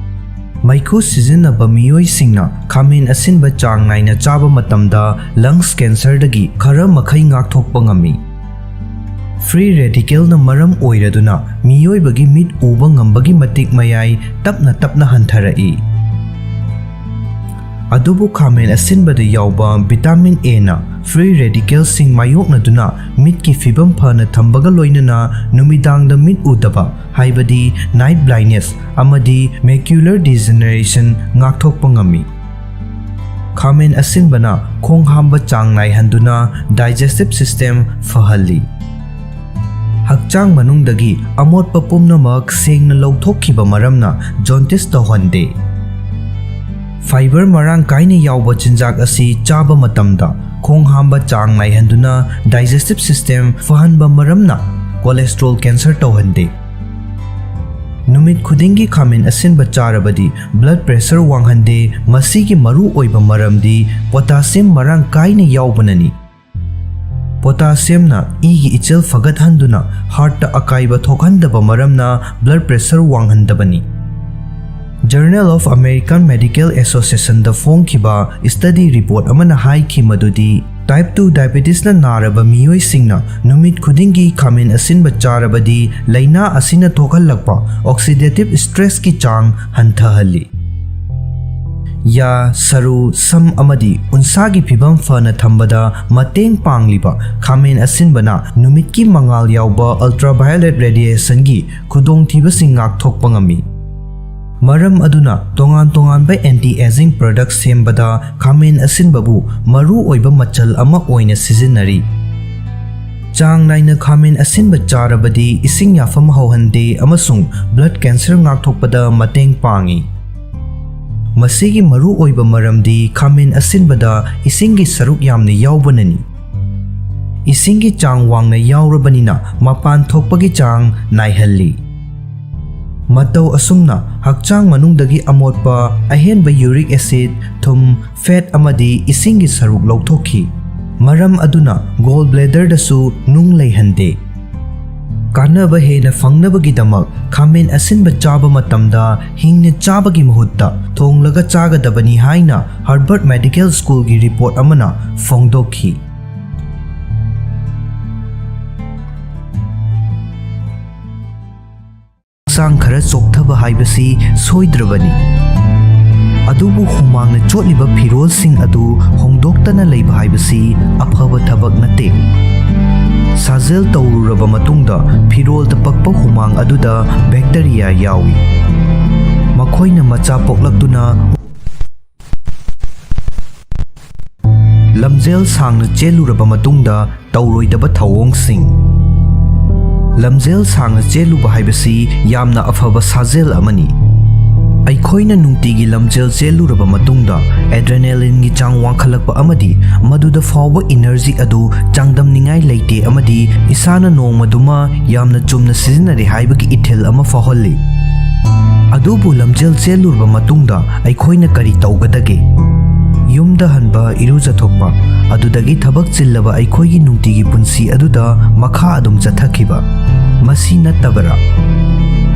ꯃꯩꯈꯨ ꯁꯤꯖꯤꯟꯅꯕ ꯃꯤꯑꯣꯏꯁꯤꯡꯅ ꯈꯥꯃꯦꯟ ꯑꯁꯤꯟꯕ ꯆꯥꯡ ꯅꯥꯏꯅ ꯆꯥꯕ ꯃꯇꯝꯗ ꯂꯪꯁ ꯀꯦꯟꯁꯔꯗꯒꯤ ꯈꯔ ꯃꯈꯩ ꯉꯥꯛꯊꯣꯛꯄ ꯉꯝꯃꯤ꯫ ꯐ꯭ꯔꯤ ꯔꯦꯗꯤꯀꯦꯜꯅ ꯃꯔꯝ ꯑꯣꯏꯔꯗꯨꯅ ꯃꯤꯑꯣꯏꯕꯒꯤ ꯃꯤꯠ ꯎꯕ ꯉꯝꯕꯒꯤ ꯃꯇꯤꯛ ꯃꯌꯥꯏ ꯇꯞꯅ ꯇꯞꯅ ꯍꯟꯊꯔꯛꯏ꯫ ꯑꯗꯨꯕꯨ ꯈꯥꯃꯦꯟ ꯑꯁꯤꯟꯕꯗ ꯌꯥꯎꯕ ꯚꯤꯇꯥꯃꯤꯟ ꯑꯦꯅ ꯐ꯭ꯔꯤ ꯔꯦꯗꯤꯀꯦꯜꯁꯤꯡ ꯃꯥꯌꯣꯛꯅꯗꯨꯅ ꯃꯤꯠꯀꯤ ꯐꯤꯕꯝ ꯐꯅ ꯊꯝꯕꯒ ꯂꯣꯏꯅꯅ ꯅꯨꯃꯤꯗꯥꯡꯗ ꯃꯤꯠ ꯎꯗꯕ, ꯍꯥꯏꯕꯗꯤ ꯅꯥꯏꯠ ꯕ꯭ꯂꯥꯏꯟꯗꯅꯦꯁ ꯑꯃꯗꯤ ꯃꯦꯀ꯭ꯌꯨꯂꯔ ꯗꯤꯖꯦꯅꯦꯔꯦꯁꯟ ꯉꯥꯛꯊꯣꯛꯄ ꯉꯝꯃꯤ꯫ ꯈꯥꯃꯦꯟ ꯑꯁꯤꯟꯕꯅ ꯈꯣꯡ ꯍꯥꯝꯕ ꯆꯥꯡ ꯅꯥꯏꯍꯟꯗꯨꯅ ꯗꯥꯏꯖꯦꯁꯇꯤꯚ ꯁꯤꯁꯇꯦꯝ ꯐꯍꯜꯂꯤ꯫ ꯍꯛꯆꯥꯡ ꯃꯅꯨꯡꯗꯒꯤ ꯑꯃꯣꯠꯄ ꯄꯨꯝꯅꯃꯛ ꯁꯦꯡꯅ ꯂꯧꯊꯣꯛꯈꯤꯕ ꯃꯔꯝꯅ ꯖꯣꯟꯇꯤꯁ ꯇꯧꯍꯟꯗꯦ꯫ ꯐꯥꯏꯕꯔ ꯃꯔꯥꯡ ꯀꯥꯏꯅ ꯌꯥꯎꯕ ꯆꯤꯟꯖꯥꯛ ꯑꯁꯤ ꯆꯥꯕ ꯃꯇꯝꯗ ꯈꯣꯡ ꯍꯥꯝꯕ ꯆꯥꯡ ꯅꯥꯏꯍꯟꯗꯨꯅ ꯗꯥꯏꯖꯦꯁꯇꯤꯚ ꯁꯤꯁꯇꯦꯝ ꯐꯍꯟꯕ ꯃꯔꯝꯅ ꯀꯣꯂꯦꯁꯇ꯭ꯔꯣꯜ ꯀꯦꯟꯁꯔ ꯇꯧꯍꯟꯗꯦ꯫ ꯅꯨꯃꯤꯠ ꯈꯨꯗꯤꯡꯒꯤ ꯈꯥꯃꯦꯟ ꯑꯁꯤꯟꯕ ꯆꯥꯔꯕꯗꯤ ꯕ꯭ꯂꯗ ꯄ꯭ꯔꯦꯁꯔ ꯋꯥꯡꯍꯟꯗꯦ꯫ ꯃꯁꯤꯒꯤ ꯃꯔꯨ ꯑꯣꯏꯕ ꯃꯔꯝꯗꯤ ꯄꯣꯇꯥꯁꯤꯌꯝ ꯃꯔꯥꯡ ꯀꯥꯏꯅ ꯌꯥꯎꯕꯅꯅꯤ꯫ ꯄꯣꯇꯥꯁꯤꯌꯝꯅ ꯏꯒꯤ ꯏꯆꯦꯜ ꯐꯒꯠꯍꯟꯗꯨꯅ ꯍꯥꯔꯠꯇ ꯑꯀꯥꯏꯕ ꯊꯣꯛꯍꯟꯗꯕ ꯃꯔꯝꯅ ꯕ꯭ꯂꯗ ꯄ꯭ꯔꯦꯁꯔ ꯋꯥꯡꯍꯟꯗꯕꯅꯤ꯫ ꯖꯔꯅꯦꯜ ꯑꯣꯐ ꯑꯃꯦꯔꯤꯀꯥꯟ ꯃꯦꯗꯤꯀꯦꯜ ꯑꯦꯁꯣꯁꯤꯌꯦꯁꯟꯗ ꯐꯣꯡꯈꯤꯕ ꯁ꯭ꯇꯗꯤ ꯔꯤꯄꯣꯔꯠ ꯑꯃꯅ ꯍꯥꯏꯈꯤ ꯃꯗꯨꯗꯤ ꯇꯥꯏꯞ ꯇꯨ ꯗꯥꯏꯕꯦꯇꯤꯁꯅ ꯅꯥꯔꯕ ꯃꯤꯑꯣꯏꯁꯤꯡꯅ ꯅꯨꯃꯤꯠ ꯈꯨꯗꯤꯡꯒꯤ ꯈꯥꯃꯦꯟ ꯑꯁꯤꯟꯕ ꯆꯥꯔꯕꯗꯤ ꯂꯥꯏꯅꯥ ꯑꯁꯤꯅ ꯊꯣꯛꯍꯜꯂꯛꯄ ꯑꯣꯛꯁꯤꯗꯦꯇꯤꯚ ꯁ꯭ꯇ꯭ꯔꯦꯁꯀꯤ ꯆꯥꯡ ꯍꯟꯊꯍꯜꯂꯤ꯫ ꯌꯥ, ꯁꯔꯨ, ꯁꯝ ꯑꯃꯗꯤ ꯎꯟꯁꯥꯒꯤ ꯐꯤꯕꯝ ꯐꯅ ꯊꯝꯕꯗ ꯃꯇꯦꯡ ꯄꯥꯡꯂꯤꯕ ꯈꯥꯃꯦꯟ ꯑꯁꯤꯟꯕꯅ ꯅꯨꯃꯤꯠꯀꯤ ꯃꯉꯥꯜ ꯌꯥꯎꯕ ꯑꯜꯇ꯭ꯔꯥꯚꯥꯏꯑꯣꯂꯦꯠ ꯔꯦꯗꯤꯌꯦꯁꯟꯒꯤ ꯈꯨꯗꯣꯡꯊꯤꯕꯁꯤꯡ ꯉꯥꯛꯊꯣꯛꯄ ꯉꯝꯃꯤ꯫ ꯃꯔꯝ ꯑꯗꯨꯅ ꯇꯣꯉꯥꯟ ꯇꯣꯉꯥꯟꯕ anti aging product ꯁꯦꯝꯕꯗ ꯈꯥꯃꯦꯟ ꯑꯁꯤꯟꯕꯕꯨ ꯃꯔꯨ ꯑꯣꯏꯕ ꯃꯆꯜ ꯑꯃ ꯑꯣꯏꯅ ꯁꯤꯖꯤꯟꯅꯔꯤ꯫ ꯆꯥꯡ ꯅꯥꯏꯅ ꯈꯥꯃꯦꯟ ꯑꯁꯤꯟꯕ ꯆꯥꯔꯕꯗꯤ ꯏꯁꯤꯡ ꯌꯥꯐꯝ ꯍꯧꯍꯟꯗꯦ ꯑꯃꯁꯨꯡ blood cancer ꯉꯥꯛꯊꯣꯛꯄꯗ ꯃꯇꯦꯡ ꯄꯥꯡꯏ꯫ ꯃꯁꯤꯒꯤ ꯃꯔꯨ ꯑꯣꯏꯕ ꯃꯔꯝꯗꯤ ꯈꯥꯃꯦꯟ ꯑꯁꯤꯟꯕꯗ ꯏꯁꯤꯡꯒꯤ ꯁꯔꯨꯛ ꯌꯥꯝꯅ ꯌꯥꯎꯕꯅꯅꯤ꯫ ꯏꯁꯤꯡꯒꯤ ꯆꯥꯡ ꯋꯥꯡꯅ ꯌꯥꯎꯔꯕꯅꯤꯅ ꯃꯄꯥꯟ ꯊꯣꯛꯄꯒꯤ ꯆꯥꯡ ꯅꯥꯏꯍꯜꯂꯤ꯫ ꯃꯇꯧ ꯑꯁꯨꯝꯅ ꯍꯛꯆꯥꯡ ꯃꯅꯨꯡꯗꯒꯤ ꯑꯃꯣꯠꯄ, ꯑꯍꯦꯟꯕ uric acid, ꯊꯨꯝ, fat ꯑꯃꯗꯤ ꯏꯁꯤꯡꯒꯤ ꯁꯔꯨꯛ ꯂꯧꯊꯣꯛꯈꯤ꯫ ꯃꯔꯝ ꯑꯗꯨꯅ gall bladderꯗꯁꯨ ꯅꯨꯡ ꯂꯩꯍꯟꯗꯦ꯫ ꯀꯥꯟꯅꯕ ꯍꯦꯟꯅ ꯐꯪꯅꯕꯒꯤꯗꯃꯛ ꯈꯥꯃꯦꯟ ꯑꯁꯤꯟꯕ ꯆꯥꯕ ꯃꯇꯝꯗ ꯍꯤꯡꯅ ꯆꯥꯕꯒꯤ ꯃꯍꯨꯠꯇ ꯊꯣꯡꯂꯒ ꯆꯥꯒꯗꯕꯅꯤ ꯍꯥꯏꯅ Harvard Medical Schoolꯒꯤ report ꯑꯃꯅ ꯐꯣꯡꯗꯣꯛꯈꯤ꯫ ꯍꯛꯆꯥꯡ ꯈꯔ ꯆꯣꯛꯊꯕ ꯍꯥꯏꯕꯁꯤ ꯁꯣꯏꯗ꯭ꯔꯕꯅꯤ, ꯑꯗꯨꯕꯨ ꯍꯨꯃꯥꯡꯅ ꯆꯣꯠꯂꯤꯕ ꯐꯤꯔꯣꯜꯁꯤꯡ ꯑꯗꯨ ꯍꯣꯡꯗꯣꯛꯇꯅ ꯂꯩꯕ ꯍꯥꯏꯕꯁꯤ ꯑꯐꯕ ꯊꯕꯛ ꯅꯠꯇꯦ꯫ ꯁꯥꯖꯦꯜ ꯇꯧꯔꯨꯔꯕ ꯃꯇꯨꯡꯗ ꯐꯤꯔꯣꯜꯗ ꯄꯛꯄ ꯍꯨꯃꯥꯡ ꯑꯗꯨꯗ bacteria ꯌꯥꯎꯏ꯫ ꯃꯈꯣꯏꯅ ꯃꯆꯥ ꯄꯣꯛꯂꯛꯇꯨꯅ ꯂꯝꯖꯦꯜ ꯁꯥꯡꯅ ꯆꯦꯜꯂꯨꯔꯕ ꯃꯇꯨꯡꯗ ꯇꯧꯔꯣꯏꯗꯕ ꯊꯧꯑꯣꯡꯁꯤꯡ꯫ ꯂꯝꯖꯦꯜ ꯁꯥꯡꯅ ꯆꯦꯜꯂꯨꯕ ꯍꯥꯏꯕꯁꯤ ꯌꯥꯝꯅ ꯑꯐꯕ ꯁꯥꯖꯦꯜ ꯑꯃꯅꯤ꯫ ꯑꯩꯈꯣꯏꯅ ꯅꯨꯡꯇꯤꯒꯤ ꯂꯝꯖꯦꯜ ꯆꯦꯜꯂꯨꯔꯕ ꯃꯇꯨꯡꯗ adrenalineꯒꯤ ꯆꯥꯡ ꯋꯥꯡꯈꯠꯂꯛꯄ ꯑꯃꯗꯤ ꯃꯗꯨꯗ ꯐꯥꯎꯕ energy ꯑꯗꯨ ꯆꯥꯡꯗꯝꯅꯤꯡꯉꯥꯏ ꯂꯩꯇꯦ ꯑꯃꯗꯤ ꯏꯁꯥꯅ ꯅꯣꯡꯃꯗꯨꯃ ꯌꯥꯝꯅ ꯆꯨꯝꯅ ꯁꯤꯖꯤꯟꯅꯔꯦ ꯍꯥꯏꯕꯒꯤ ꯏꯊꯤꯜ ꯑꯃ ꯐꯥꯎꯍꯜꯂꯤ꯫ ꯑꯗꯨꯕꯨ ꯂꯝꯖꯦꯜ ꯆꯦꯜꯂꯨꯔꯕ ꯃꯇꯨꯡꯗ ꯑꯩꯈꯣꯏꯅ ꯀꯔꯤ ꯇꯧꯒꯗꯒꯦ? ꯌꯨꯝꯗ ꯍꯟꯕ, ꯏꯔꯨꯖꯊꯣꯛꯄ, ꯑꯗꯨꯗꯒꯤ ꯊꯕꯛ ꯆꯤꯜꯂꯕ ꯑꯩꯈꯣꯏꯒꯤ ꯅꯨꯡꯇꯤꯒꯤ ꯄꯨꯟꯁꯤ ꯑꯗꯨꯗ ꯃꯈꯥ ꯑꯗꯨꯝ ꯆꯠꯊꯈꯤꯕ꯫ ꯃꯁꯤ ꯅꯠꯇꯕꯔꯥ?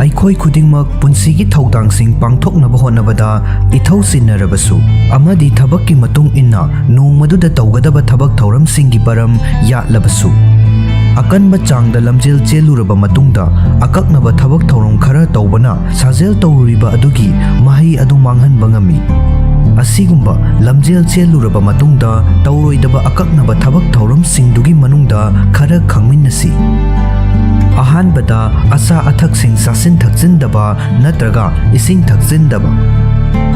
ꯑꯩꯈꯣꯏ ꯈꯨꯗꯤꯡꯃꯛ ꯄꯨꯟꯁꯤꯒꯤ ꯊꯧꯗꯥꯡꯁꯤꯡ ꯄꯥꯡꯊꯣꯛꯅꯕ ꯍꯣꯠꯅꯕꯗ ꯏꯊꯧ ꯆꯤꯟꯅꯔꯕꯁꯨ ꯑꯃꯗꯤ ꯊꯕꯛꯀꯤ ꯃꯇꯨꯡ ꯏꯟꯅ ꯅꯣꯡꯃꯗꯨꯗ ꯇꯧꯒꯗꯕ ꯊꯕꯛ ꯊꯧꯔꯝꯁꯤꯡꯒꯤ ꯄꯔꯝ ꯌꯥꯠꯂꯕꯁꯨ, ꯑꯀꯟꯕ ꯆꯥꯡꯗ ꯂꯝꯖꯦꯜ ꯆꯦꯜꯂꯨꯔꯕ ꯃꯇꯨꯡꯗ ꯑꯀꯛꯅꯕ ꯊꯕꯛ ꯊꯧꯔꯝ ꯈꯔ ꯇꯧꯕꯅ ꯁꯥꯖꯦꯜ ꯇꯧꯔꯨꯔꯤꯕ ꯑꯗꯨꯒꯤ ꯃꯍꯩ ꯑꯗꯨ ꯃꯥꯡꯍꯟꯕ ꯉꯝꯃꯤ꯫ ꯑꯁꯤꯒꯨꯝꯕ ꯂꯝꯖꯦꯜ ꯆꯦꯜꯂꯨꯔꯕ ꯃꯇꯨꯡꯗ ꯇꯧꯔꯣꯏꯗꯕ ꯑꯀꯛꯅꯕ ꯊꯕꯛ ꯊꯧꯔꯝꯁꯤꯡꯗꯨꯒꯤ ꯃꯅꯨꯡꯗ ꯈꯔ ꯈꯪꯃꯤꯟꯅꯁꯤ꯫ ꯑꯍꯥꯟꯕꯗ, ꯑꯆꯥ ꯑꯊꯛꯁꯤꯡ ꯆꯥꯁꯤꯟ ꯊꯛꯆꯤꯟꯗꯕ ꯅꯠꯇ꯭ꯔꯒ ꯏꯁꯤꯡ ꯊꯛꯆꯤꯟꯗꯕ꯫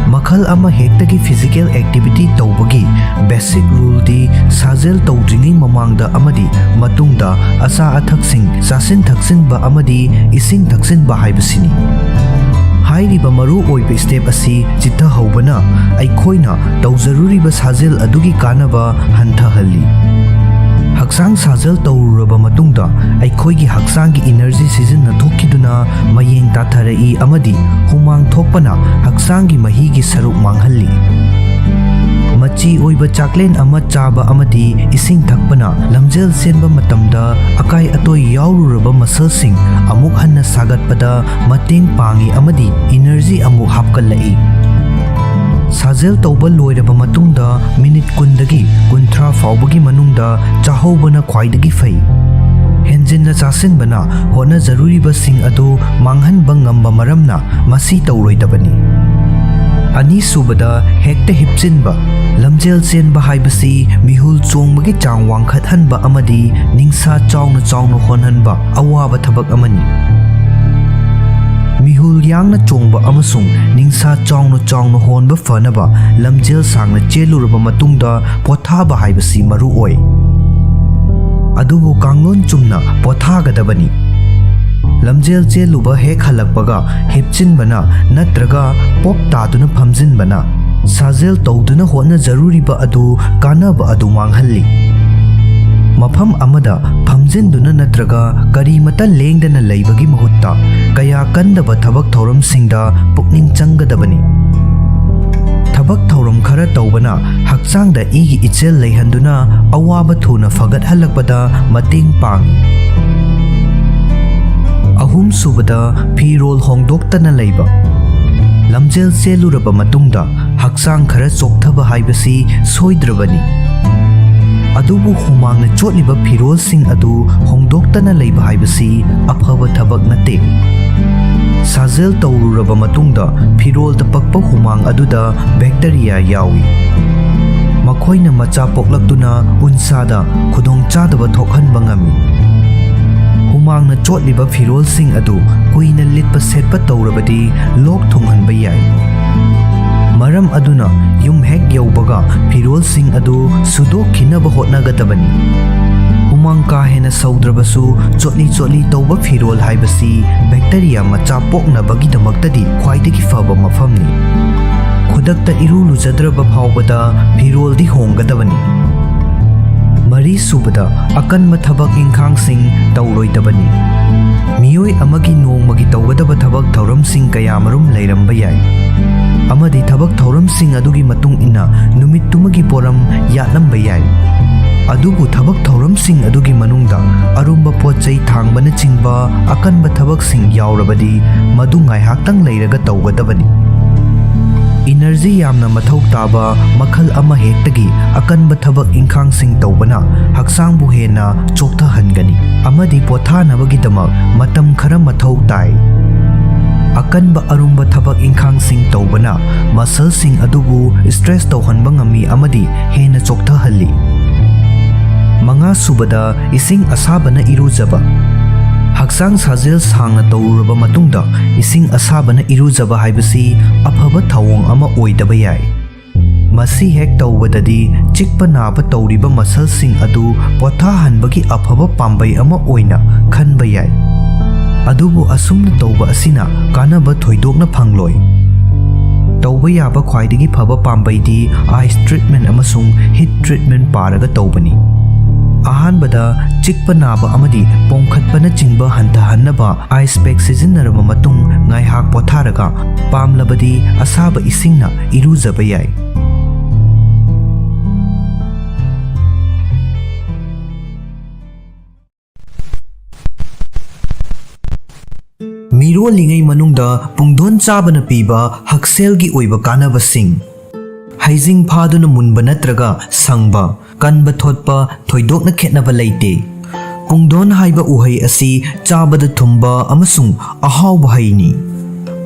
ꯃꯈꯜ ꯑꯃ ꯍꯦꯛꯇꯒꯤ physical activity ꯇꯧꯕꯒꯤ basic ruleꯗꯤ ꯁꯥꯖꯦꯜ ꯇꯧꯗ꯭ꯔꯤꯉꯩ ꯃꯃꯥꯡꯗ ꯑꯃꯗꯤ ꯃꯇꯨꯡꯗ ꯑꯆꯥ ꯑꯊꯛꯁꯤꯡ ꯆꯥꯁꯤꯟ ꯊꯛꯆꯤꯟꯕ ꯑꯃꯗꯤ ꯏꯁꯤꯡ ꯊꯛꯆꯤꯟꯕ ꯍꯥꯏꯕꯁꯤꯅꯤ꯫ ꯍꯥꯏꯔꯤꯕ ꯃꯔꯨ ꯑꯣꯏꯕ step ꯑꯁꯤ ꯆꯤꯠꯊꯍꯧꯕꯅ ꯑꯩꯈꯣꯏꯅ ꯇꯧꯖꯔꯨꯔꯤꯕ ꯁꯥꯖꯦꯜ ꯑꯗꯨꯒꯤ ꯀꯥꯟꯅꯕ ꯍꯟꯊꯍꯜꯂꯤ꯫ ꯍꯛꯆꯥꯡ ꯁꯥꯖꯦꯜ ꯇꯧꯔꯨꯔꯕ ꯃꯇꯨꯡꯗ ꯑꯩꯈꯣꯏꯒꯤ ꯍꯛꯆꯥꯡꯒꯤ energy ꯁꯤꯖꯤꯟꯅꯊꯣꯛꯈꯤꯗꯨꯅ ꯃꯌꯦꯡ ꯇꯥꯊꯔꯛꯏ ꯑꯃꯗꯤ ꯍꯨꯃꯥꯡ ꯊꯣꯛꯄꯅ ꯍꯛꯆꯥꯡꯒꯤ ꯃꯍꯤꯒꯤ ꯁꯔꯨꯛ ꯃꯥꯡꯍꯜꯂꯤ꯫ ꯃꯆꯤ ꯑꯣꯏꯕ ꯆꯥꯛꯂꯦꯟ ꯑꯃ ꯆꯥꯕ ꯑꯃꯗꯤ ꯏꯁꯤꯡ ꯊꯛꯄꯅ ꯂꯝꯖꯦꯜ ꯆꯦꯟꯕ ꯃꯇꯝꯗ ꯑꯀꯥꯏ ꯑꯇꯣꯏ ꯌꯥꯎꯔꯨꯔꯕ muscleꯁꯤꯡ ꯑꯃꯨꯛ ꯍꯟꯅ ꯁꯥꯒꯠꯄꯗ ꯃꯇꯦꯡ ꯄꯥꯡꯏ ꯑꯃꯗꯤ energy ꯑꯃꯨꯛ ꯍꯥꯞꯀꯠꯂꯛꯏ꯫ ꯁꯥꯖꯦꯜ ꯇꯧꯕ ꯂꯣꯏꯔꯕ ꯃꯇꯨꯡꯗ ꯃꯤꯅꯤꯠ ꯀꯨꯟꯗꯒꯤ ꯀꯨꯟꯊ꯭ꯔꯥ ꯐꯥꯎꯕꯒꯤ ꯃꯅꯨꯡꯗ ꯆꯥꯍꯧꯕꯅ ꯈ꯭ꯋꯥꯏꯗꯒꯤ ꯐꯩ꯫ ꯍꯦꯟꯖꯤꯟꯅ ꯆꯥꯁꯤꯟꯕꯅ ꯍꯣꯠꯅꯖꯔꯨꯔꯤꯕꯁꯤꯡ ꯑꯗꯨ ꯃꯥꯡꯍꯟꯕ ꯉꯝꯕ ꯃꯔꯝꯅ ꯃꯁꯤ ꯇꯧꯔꯣꯏꯗꯕꯅꯤ꯫ ꯑꯅꯤꯁꯨꯕꯗ, ꯍꯦꯛꯇ ꯍꯤꯞꯆꯤꯟꯕ꯫ ꯂꯝꯖꯦꯜ ꯆꯦꯟꯕ ꯍꯥꯏꯕꯁꯤ ꯃꯤꯍꯨꯜ ꯆꯣꯡꯕꯒꯤ ꯆꯥꯡ ꯋꯥꯡꯈꯠꯍꯟꯕ ꯑꯃꯗꯤ ꯅꯤꯡꯁꯥ ꯆꯥꯎꯅ ꯆꯥꯎꯅ ꯍꯣꯟꯍꯟꯕ ꯑꯋꯥꯕ ꯊꯕꯛ ꯑꯃꯅꯤ꯫ ꯃꯤꯍꯨꯜ ꯌꯥꯡꯅ ꯆꯣꯡꯕ ꯑꯃꯁꯨꯡ ꯅꯤꯡꯁꯥ ꯆꯥꯎꯅ ꯆꯥꯎꯅ ꯍꯣꯟꯕ ꯐꯅꯕ ꯂꯝꯖꯦꯜ ꯁꯥꯡꯅ ꯆꯦꯜꯂꯨꯔꯕ ꯃꯇꯨꯡꯗ ꯄꯣꯊꯥꯕ ꯍꯥꯏꯕꯁꯤ ꯃꯔꯨ ꯑꯣꯏ꯫ ꯑꯗꯨꯕꯨ ꯀꯥꯡꯂꯣꯟ ꯆꯨꯝꯅ ꯄꯣꯊꯥꯒꯗꯕꯅꯤ꯫ ꯂꯝꯖꯦꯜ ꯆꯦꯜꯂꯨꯕ ꯍꯦꯛ ꯍꯜꯂꯛꯄꯒ ꯍꯤꯞꯆꯤꯟꯕꯅ ꯅꯠꯇ꯭ꯔꯒ ꯄꯣꯞ ꯇꯥꯗꯨꯅ ꯐꯝꯖꯤꯟꯕꯅ ꯁꯥꯖꯦꯜ ꯇꯧꯗꯨꯅ ꯍꯣꯠꯅꯖꯔꯨꯔꯤꯕ ꯑꯗꯨ ꯀꯥꯟꯅꯕ ꯑꯗꯨ ꯃꯥꯡꯍꯜꯂꯤ꯫ ꯃꯐꯝ ꯑꯃꯗ ꯐꯝꯖꯤꯟꯗꯨꯅ ꯅꯠꯇ꯭ꯔꯒ ꯀꯔꯤꯃꯇ ꯂꯦꯡꯗꯅ ꯂꯩꯕꯒꯤ ꯃꯍꯨꯠꯇ ꯀꯌꯥ ꯀꯟꯗꯕ ꯊꯕꯛ ꯊꯧꯔꯝꯁꯤꯡꯗ ꯄꯨꯛꯅꯤꯡ ꯆꯪꯒꯗꯕꯅꯤ꯫ ꯊꯕꯛ ꯊꯧꯔꯝ ꯈꯔ ꯇꯧꯕꯅ ꯍꯛꯆꯥꯡꯗ ꯏꯒꯤ ꯏꯆꯦꯜ ꯂꯩꯍꯟꯗꯨꯅ ꯑꯋꯥꯕ ꯊꯨꯅ ꯐꯒꯠꯍꯜꯂꯛꯄꯗ ꯃꯇꯦꯡ ꯄꯥꯡꯏ꯫ ꯑꯍꯨꯝꯁꯨꯕꯗ, ꯐꯤꯔꯣꯜ ꯍꯣꯡꯗꯣꯛꯇꯅ ꯂꯩꯕ꯫ ꯂꯝꯖꯦꯜ ꯆꯦꯜꯂꯨꯔꯕ ꯃꯇꯨꯡꯗ ꯍꯛꯆꯥꯡ ꯈꯔ ꯆꯣꯛꯊꯕ ꯍꯥꯏꯕꯁꯤ ꯁꯣꯏꯗ꯭ꯔꯕꯅꯤ꯫ ꯑꯗꯨꯕꯨ ꯍꯨꯃꯥꯡꯅ ꯆꯣꯠꯂꯤꯕ ꯐꯤꯔꯣꯜꯁꯤꯡ ꯑꯗꯨ ꯍꯣꯡꯗꯣꯛꯇꯅ ꯂꯩꯕ ꯍꯥꯏꯕꯁꯤ ꯑꯐꯕ ꯊꯕꯛ ꯅꯠꯇꯦ꯫ ꯁꯥꯖꯦꯜ ꯇꯧꯔꯨꯔꯕ ꯃꯇꯨꯡꯗ ꯐꯤꯔꯣꯜꯗ ꯄꯛꯄ ꯍꯨꯃꯥꯡ ꯑꯗꯨꯗ bacteria ꯌꯥꯎꯏ꯫ ꯃꯈꯣꯏꯅ ꯃꯆꯥ ꯄꯣꯛꯂꯛꯇꯨꯅ ꯎꯟꯁꯥꯗ ꯈꯨꯗꯣꯡꯆꯥꯗꯕ ꯊꯣꯛꯍꯟꯕ ꯉꯝꯃꯤ꯫ ꯍꯨꯃꯥꯡꯅ ꯆꯣꯠꯂꯤꯕ ꯐꯤꯔꯣꯜꯁꯤꯡ ꯑꯗꯨ ꯀꯨꯏꯅ ꯂꯤꯠꯄ ꯁꯦꯠꯄ ꯇꯧꯔꯕꯗꯤ ꯂꯣꯛ ꯊꯨꯡꯍꯟꯕ ꯌꯥꯏ꯫ ꯃꯔꯝ ꯑꯗꯨꯅ ꯌꯨꯝ ꯍꯦꯛ ꯌꯧꯕꯒ ꯐꯤꯔꯣꯜꯁꯤꯡ ꯑꯗꯨ ꯁꯨꯗꯣꯛꯈꯤꯅꯕ ꯍꯣꯠꯅꯒꯗꯕꯅꯤ꯫ ꯍꯨꯃꯥꯡ ꯀꯥ ꯍꯦꯟꯅ ꯁꯧꯗ꯭ꯔꯕꯁꯨ, ꯆꯣꯠꯂꯤ ꯆꯣꯠꯂꯤ ꯇꯧꯕ ꯐꯤꯔꯣꯜ ꯍꯥꯏꯕꯁꯤ ꯕꯦꯛꯇꯔꯤꯌꯥ ꯃꯆꯥ ꯄꯣꯛꯅꯕꯒꯤꯗꯃꯛꯇꯗꯤ ꯈ꯭ꯋꯥꯏꯗꯒꯤ ꯐꯕ ꯃꯐꯝꯅꯤ꯫ ꯈꯨꯗꯛꯇ ꯏꯔꯨ ꯂꯨꯖꯗ꯭ꯔꯕ ꯐꯥꯎꯕꯗ ꯐꯤꯔꯣꯜꯗꯤ ꯍꯣꯡꯒꯗꯕꯅꯤ꯫ ꯃꯔꯤ ꯁꯨꯕꯗ, ꯑꯀꯟꯕ ꯊꯕꯛ ꯏꯪꯈꯥꯡꯁꯤꯡ ꯇꯧꯔꯣꯏꯗꯕꯅꯤ꯫ ꯃꯤꯑꯣꯏ ꯑꯃꯒꯤ ꯅꯣꯡꯃꯒꯤ ꯇꯧꯒꯗꯕ ꯊꯕꯛ ꯊꯧꯔꯝꯁꯤꯡ ꯀꯌꯥꯃꯔꯨꯝ ꯂꯩꯔꯝꯕ ꯌꯥꯏ, ꯑꯃꯗꯤ ꯊꯕꯛ ꯊꯧꯔꯝꯁꯤꯡ ꯑꯗꯨꯒꯤ ꯃꯇꯨꯡ ꯏꯟꯅ ꯅꯨꯃꯤꯠꯇꯨꯃꯒꯤ ꯄꯣꯔꯝ ꯌꯥꯠꯂꯝꯕ ꯌꯥꯏ꯫ ꯑꯗꯨꯕꯨ ꯊꯕꯛ ꯊꯧꯔꯝꯁꯤꯡ ꯑꯗꯨꯒꯤ ꯃꯅꯨꯡꯗ ꯑꯔꯨꯝꯕ ꯄꯣꯠ ꯆꯩ ꯊꯥꯡꯕꯅꯆꯤꯡꯕ ꯑꯀꯟꯕ ꯊꯕꯛꯁꯤꯡ ꯌꯥꯎꯔꯕꯗꯤ, ꯃꯗꯨ ꯉꯥꯏꯍꯥꯛꯇꯪ ꯂꯩꯔꯒ ꯇꯧꯒꯗꯕꯅꯤ꯫ ꯏꯅꯔꯖꯤ ꯌꯥꯝꯅ ꯃꯊꯧ ꯇꯥꯕ ꯃꯈꯜ ꯑꯃꯍꯦꯛꯇꯒꯤ ꯑꯀꯟꯕ ꯊꯕꯛ ꯏꯪꯈꯥꯡꯁꯤꯡ ꯇꯧꯕꯅ ꯍꯛꯆꯥꯡꯕꯨ ꯍꯦꯟꯅ ꯆꯣꯛꯊꯍꯟꯒꯅꯤ ꯑꯃꯗꯤ ꯄꯣꯊꯥꯅꯕꯒꯤꯗꯃꯛ ꯃꯇꯝ ꯈꯔ ꯃꯊꯧ ꯇꯥꯏ꯫ ꯑꯀꯟꯕ ꯑꯔꯨꯝꯕ ꯊꯕꯛ ꯏꯪꯈꯥꯡꯁꯤꯡ ꯇꯧꯕꯅ ꯃꯁꯜꯁꯤꯡ ꯑꯗꯨꯕꯨ ꯁ꯭ꯇ꯭ꯔꯦꯁ ꯇꯧꯍꯟꯕ ꯉꯝꯃꯤ ꯑꯃꯗꯤ ꯍꯦꯟꯅ ꯆꯣꯛꯊꯍꯜꯂꯤ꯫ ꯃꯉꯥ ꯁꯨꯕꯗ, ꯏꯁꯤꯡ ꯑꯁꯥꯕꯅ ꯏꯔꯨꯖꯕ꯫ ꯍꯛꯆꯥꯡ ꯁꯥꯖꯦꯜ ꯁꯥꯡꯅ ꯇꯧꯔꯨꯔꯕ ꯃꯇꯨꯡꯗ ꯏꯁꯤꯡ ꯑꯁꯥꯕꯅ ꯏꯔꯨꯖꯕ ꯍꯥꯏꯕꯁꯤ ꯑꯐꯕ ꯊꯧꯑꯣꯡ ꯑꯃ ꯑꯣꯏꯗꯕ ꯌꯥꯏ꯫ ꯃꯁꯤ ꯍꯦꯛ ꯇꯧꯕꯗꯗꯤ ꯆꯤꯛꯄ ꯅꯥꯕ ꯇꯧꯔꯤꯕ ꯃꯁꯜꯁꯤꯡ ꯑꯗꯨ ꯄꯣꯊꯥꯍꯟꯕꯒꯤ ꯑꯐꯕ ꯄꯥꯝꯕꯩ ꯑꯃ ꯑꯣꯏꯅ ꯈꯟꯕ ꯌꯥꯏ꯫ ꯑꯗꯨꯕꯨ ꯑꯁꯨꯝꯅ ꯇꯧꯕ ꯑꯁꯤꯅ ꯀꯥꯟꯅꯕ ꯊꯣꯏꯗꯣꯛꯅ ꯐꯪꯂꯣꯏ꯫ ꯇꯧꯕ ꯌꯥꯕ ꯈ꯭ꯋꯥꯏꯗꯒꯤ ꯐꯕ ꯄꯥꯝꯕꯩꯗꯤ ꯑꯥꯏꯁ ꯇ꯭ꯔꯤꯠꯃꯦꯟ ꯑꯃꯁꯨꯡ ꯍꯤꯠ ꯇ꯭ꯔꯤꯠꯃꯦꯟ ꯄꯥꯔꯒ ꯇꯧꯕꯅꯤ꯫ ꯑꯍꯥꯟꯕꯗ, ꯆꯤꯛꯄ ꯅꯥꯕ ꯑꯃꯗꯤ ꯄꯣꯝꯈꯠꯄꯅꯆꯤꯡꯕ ꯍꯟꯊꯍꯟꯅꯕ ꯑꯥꯏꯁ ꯄꯦꯛ ꯁꯤꯖꯤꯟꯅꯔꯕ ꯃꯇꯨꯡ ꯉꯥꯏꯍꯥꯛ ꯄꯣꯊꯥꯔꯒ, ꯄꯥꯝꯂꯕꯗꯤ ꯑꯁꯥꯕ ꯏꯁꯤꯡꯅ ꯏꯔꯨꯖꯕ ꯌꯥꯏ꯫ ꯃꯤꯔꯣꯜꯂꯤꯉꯩ ꯃꯅꯨꯡꯗ ꯄꯨꯡꯗꯣꯟ ꯆꯥꯕꯅ ꯄꯤꯕ ꯍꯛꯁꯦꯜꯒꯤ ꯑꯣꯏꯕ ꯀꯥꯟꯅꯕꯁꯤꯡ꯫ ꯍꯩꯖꯤꯡ ꯐꯥꯗꯨꯅ ꯃꯨꯟꯕ ꯅꯠꯇ꯭ꯔꯒ ꯁꯪꯕ, ꯀꯟꯕ ꯊꯣꯠꯄ ꯊꯣꯏꯗꯣꯛꯅ ꯈꯦꯠꯅꯕ ꯂꯩꯇꯦ꯫ ꯄꯨꯡꯗꯣꯟ ꯍꯥꯏꯕ ꯎꯍꯩ ꯑꯁꯤ ꯆꯥꯕꯗ ꯊꯨꯝꯕ ꯑꯃꯁꯨꯡ ꯑꯍꯥꯎꯕ ꯍꯩꯅꯤ꯫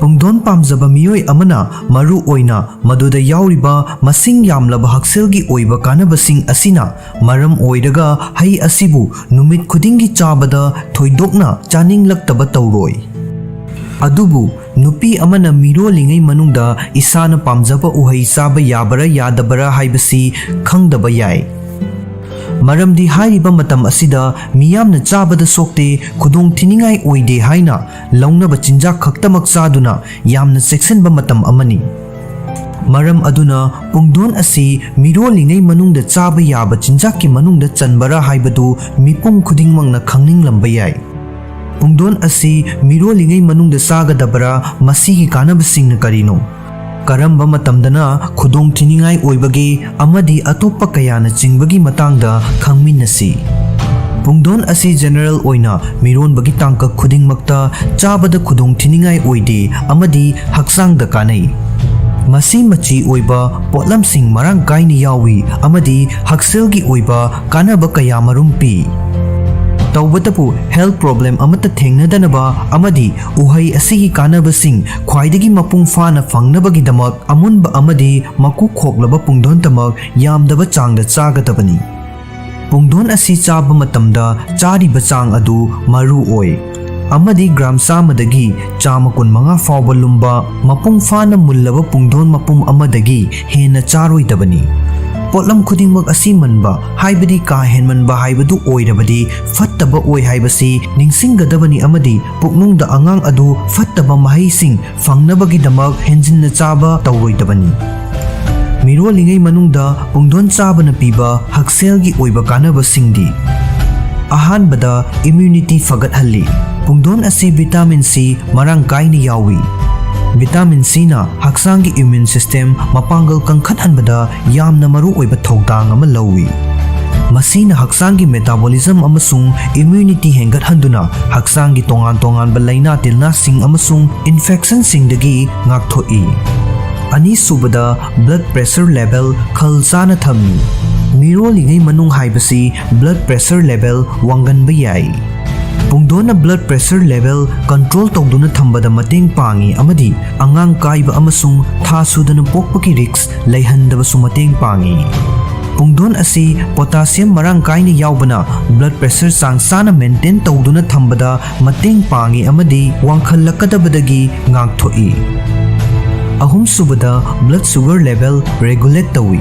ꯄꯨꯡꯗꯣꯟ ꯄꯥꯝꯖꯕ ꯃꯤꯑꯣꯏ ꯑꯃꯅ ꯃꯔꯨ ꯑꯣꯏꯅ ꯃꯗꯨꯗ ꯌꯥꯎꯔꯤꯕ ꯃꯁꯤꯡ ꯌꯥꯝꯂꯕ ꯍꯛꯁꯦꯜꯒꯤ ꯑꯣꯏꯕ ꯀꯥꯟꯅꯕꯁꯤꯡ ꯑꯁꯤꯅ ꯃꯔꯝ ꯑꯣꯏꯔꯒ ꯍꯩ ꯑꯁꯤꯕꯨ ꯅꯨꯃꯤꯠ ꯈꯨꯗꯤꯡꯒꯤ ꯆꯥꯕꯗ ꯊꯣꯏꯗꯣꯛꯅ ꯆꯥꯅꯤꯡꯂꯛꯇꯕ ꯇꯧꯔꯣꯏ꯫ ꯑꯗꯨꯕꯨ ꯅꯨꯄꯤ ꯑꯃꯅ ꯃꯤꯔꯣꯜꯂꯤꯉꯩ ꯃꯅꯨꯡꯗ ꯏꯁꯥꯅ ꯄꯥꯝꯖꯕ ꯎꯍꯩ ꯆꯥꯕ ꯌꯥꯕꯔꯥ ꯌꯥꯗꯕꯔꯥ ꯍꯥꯏꯕꯁꯤ ꯈꯪꯗꯕ ꯌꯥꯏ꯫ ꯃꯔꯝꯗꯤ ꯍꯥꯏꯔꯤꯕ ꯃꯇꯝ ꯑꯁꯤꯗ ꯃꯤꯌꯥꯝꯅ ꯆꯥꯕꯗ ꯁꯣꯛꯇꯦ, ꯈꯨꯗꯣꯡ ꯊꯤꯅꯤꯡꯉꯥꯏ ꯑꯣꯏꯗꯦ ꯍꯥꯏꯅ ꯂꯧꯅꯕ ꯆꯤꯟꯖꯥꯛ ꯈꯛꯇꯃꯛ ꯆꯥꯗꯨꯅ ꯌꯥꯝꯅ ꯆꯦꯛꯁꯤꯟꯕ ꯃꯇꯝ ꯑꯃꯅꯤ꯫ ꯃꯔꯝ ꯑꯗꯨꯅ ꯄꯨꯡꯗꯣꯟ ꯑꯁꯤ ꯃꯤꯔꯣꯜꯂꯤꯉꯩ ꯃꯅꯨꯡꯗ ꯆꯥꯕ ꯌꯥꯕ ꯆꯤꯟꯖꯥꯛꯀꯤ ꯃꯅꯨꯡꯗ ꯆꯟꯕꯔꯥ ꯍꯥꯏꯕꯗꯨ ꯃꯤꯄꯨꯝ ꯈꯨꯗꯤꯡꯃꯛꯅ ꯈꯪꯅꯤꯡꯂꯝꯕ ꯌꯥꯏ꯫ ꯄꯨꯡꯗꯣꯟ ꯑꯁꯤ ꯃꯤꯔꯣꯜꯂꯤꯉꯩ ꯃꯅꯨꯡꯗ ꯆꯥꯒꯗꯕꯔꯥ? ꯃꯁꯤꯒꯤ ꯀꯥꯟꯅꯕꯁꯤꯡꯅ ꯀꯔꯤꯅꯣ? ꯀꯔꯝꯕ ꯃꯇꯝꯗꯅ ꯈꯨꯗꯣꯡ ꯊꯤꯅꯤꯡꯉꯥꯏ ꯑꯣꯏꯕꯒꯦ? ꯑꯃꯗꯤ ꯑꯇꯣꯞꯄ ꯀꯌꯥꯅ ꯆꯤꯡꯕꯒꯤ ꯃꯇꯥꯡꯗ ꯈꯪꯃꯤꯟꯅꯁꯤ꯫ ꯄꯨꯡꯗꯣꯟ ꯑꯁꯤ ꯖꯦꯅꯔꯦꯜ ꯑꯣꯏꯅ ꯃꯤꯔꯣꯟꯕꯒꯤ ꯇꯥꯡꯀꯛ ꯈꯨꯗꯤꯡꯃꯛꯇ ꯆꯥꯕꯗ ꯈꯨꯗꯣꯡ ꯊꯤꯅꯤꯡꯉꯥꯏ ꯑꯣꯏꯗꯦ ꯑꯃꯗꯤ ꯍꯛꯆꯥꯡꯗ ꯀꯥꯟꯅꯩ꯫ ꯃꯁꯤ ꯃꯆꯤ ꯑꯣꯏꯕ ꯄꯣꯠꯂꯝꯁꯤꯡ ꯃꯔꯥꯡ ꯀꯥꯏꯅ ꯌꯥꯎꯏ ꯑꯃꯗꯤ ꯍꯛꯁꯦꯜꯒꯤ ꯑꯣꯏꯕ ꯀꯥꯟꯅꯕ ꯀꯌꯥ ꯃꯔꯨꯝ ꯄꯤ꯫ ꯇꯧꯕꯇꯕꯨ health problem ꯑꯃꯠꯇ ꯊꯦꯡꯅꯗꯅꯕ ꯑꯃꯗꯤ ꯎꯍꯩ ꯑꯁꯤꯒꯤ ꯀꯥꯟꯅꯕꯁꯤꯡ ꯈ꯭ꯋꯥꯏꯗꯒꯤ ꯃꯄꯨꯡ ꯐꯥꯅ ꯐꯪꯅꯕꯒꯤꯗꯃꯛ ꯑꯃꯨꯟꯕ ꯑꯃꯗꯤ ꯃꯀꯨ ꯈꯣꯛꯂꯕ ꯄꯨꯡꯗꯣꯟꯇꯃꯛ ꯌꯥꯝꯗꯕ ꯆꯥꯡꯗ ꯆꯥꯒꯗꯕꯅꯤ꯫ ꯄꯨꯡꯗꯣꯟ ꯑꯁꯤ ꯆꯥꯕ ꯃꯇꯝꯗ ꯆꯥꯔꯤꯕ ꯆꯥꯡ ꯑꯗꯨ ꯃꯔꯨ ꯑꯣꯏ ꯑꯃꯗꯤ ꯒ꯭ꯔꯥꯝ ꯆꯥꯝꯃꯗꯒꯤ ꯆꯥꯝꯃ ꯀꯨꯟꯃꯉꯥ ꯐꯥꯎꯕ ꯂꯨꯝꯕ ꯃꯄꯨꯡ ꯐꯥꯅ ꯃꯨꯜꯂꯕ ꯄꯨꯡꯗꯣꯟ ꯃꯄꯨꯝ ꯑꯃꯗꯒꯤ ꯍꯦꯟꯅ ꯆꯥꯔꯣꯏꯗꯕꯅꯤ꯫ ꯄꯣꯠꯂꯝ ꯈꯨꯗꯤꯡꯃꯛ ꯑꯁꯤ ꯃꯟꯕ ꯍꯥꯏꯕꯗꯤ ꯀꯥ ꯍꯦꯟꯃꯟꯕ ꯍꯥꯏꯕꯗꯨ ꯑꯣꯏꯔꯕꯗꯤ ꯐꯠꯇꯕ ꯑꯣꯏ ꯍꯥꯏꯕꯁꯤ ꯅꯤꯡꯁꯤꯡꯒꯗꯕꯅꯤ ꯑꯃꯗꯤ ꯄꯨꯛꯅꯨꯡꯗ ꯑꯉꯥꯡ ꯑꯗꯨ ꯐꯠꯇꯕ ꯃꯍꯩꯁꯤꯡ ꯐꯪꯅꯕꯒꯤꯗꯃꯛ ꯍꯦꯟꯖꯤꯟꯅ ꯆꯥꯕ ꯇꯧꯔꯣꯏꯗꯕꯅꯤ꯫ ꯃꯤꯔꯣꯜꯂꯤꯉꯩ ꯃꯅꯨꯡꯗ ꯄꯨꯡꯗꯣꯟ ꯆꯥꯕꯅ ꯄꯤꯕ ꯍꯛꯁꯦꯜꯒꯤ ꯑꯣꯏꯕ ꯀꯥꯟꯅꯕꯁꯤꯡꯗꯤ: ꯑꯍꯥꯟꯕꯗ, immunity ꯐꯒꯠꯍꯜꯂꯤ꯫ ꯄꯨꯡꯗꯣꯟ ꯑꯁꯤ vitamin C ꯃꯔꯥꯡ ꯀꯥꯏꯅ ꯌꯥꯎꯏ꯫ Vitamin Cꯅ ꯍꯛꯆꯥꯡꯒꯤ immune system ꯃꯄꯥꯡꯒꯜ ꯀꯟꯈꯠꯍꯟꯕꯗ ꯌꯥꯝꯅ ꯃꯔꯨꯑꯣꯏꯕ ꯊꯧꯗꯥꯡ ꯑꯃ ꯂꯧꯏ꯫ ꯃꯁꯤꯅ ꯍꯛꯆꯥꯡꯒꯤ metabolism ꯑꯃꯁꯨꯡ immunity ꯍꯦꯟꯒꯠꯍꯟꯗꯨꯅ ꯍꯛꯆꯥꯡꯒꯤ ꯇꯣꯉꯥꯟ ꯇꯣꯉꯥꯟꯕ ꯂꯥꯏꯅꯥ ꯇꯤꯜꯅꯥꯁꯤꯡ ꯑꯃꯁꯨꯡ infectionꯁꯤꯡꯗꯒꯤ ꯉꯥꯛꯊꯣꯛꯏ꯫ ꯑꯅꯤꯁꯨꯕꯗ, blood pressure level ꯈꯜ ꯆꯥꯅ ꯊꯝꯃꯤ꯫ ꯃꯤꯔꯣꯜꯂꯤꯉꯩ ꯃꯅꯨꯡ ꯍꯥꯏꯕꯁꯤ blood pressure level ꯋꯥꯡꯒꯟꯕ ꯌꯥꯏ꯫ ꯄꯨꯡꯗꯣꯟꯅ blood pressure level control ꯇꯧꯗꯨꯅ ꯊꯝꯕꯗ ꯃꯇꯦꯡ ꯄꯥꯡꯏ ꯑꯃꯗꯤ ꯑꯉꯥꯡ ꯀꯥꯏꯕ ꯑꯃꯁꯨꯡ ꯊꯥ ꯁꯨꯗꯅ ꯄꯣꯛꯄꯒꯤ risk ꯂꯩꯍꯟꯗꯕꯁꯨ ꯃꯇꯦꯡ ꯄꯥꯡꯏ꯫ ꯄꯨꯡꯗꯣꯟ ꯑꯁꯤ potassium ꯃꯔꯥꯡ ꯀꯥꯏꯅ ꯌꯥꯎꯕꯅ blood pressure ꯆꯥꯡ ꯆꯥꯅ maintain ꯇꯧꯗꯨꯅ ꯊꯝꯕꯗ ꯃꯇꯦꯡ ꯄꯥꯡꯏ ꯑꯃꯗꯤ ꯋꯥꯡꯈꯠꯂꯛꯀꯗꯕꯗꯒꯤ ꯉꯥꯛꯊꯣꯛꯏ꯫ ꯑꯍꯨꯝꯁꯨꯕꯗ, blood sugar level regulate ꯇꯧꯏ꯫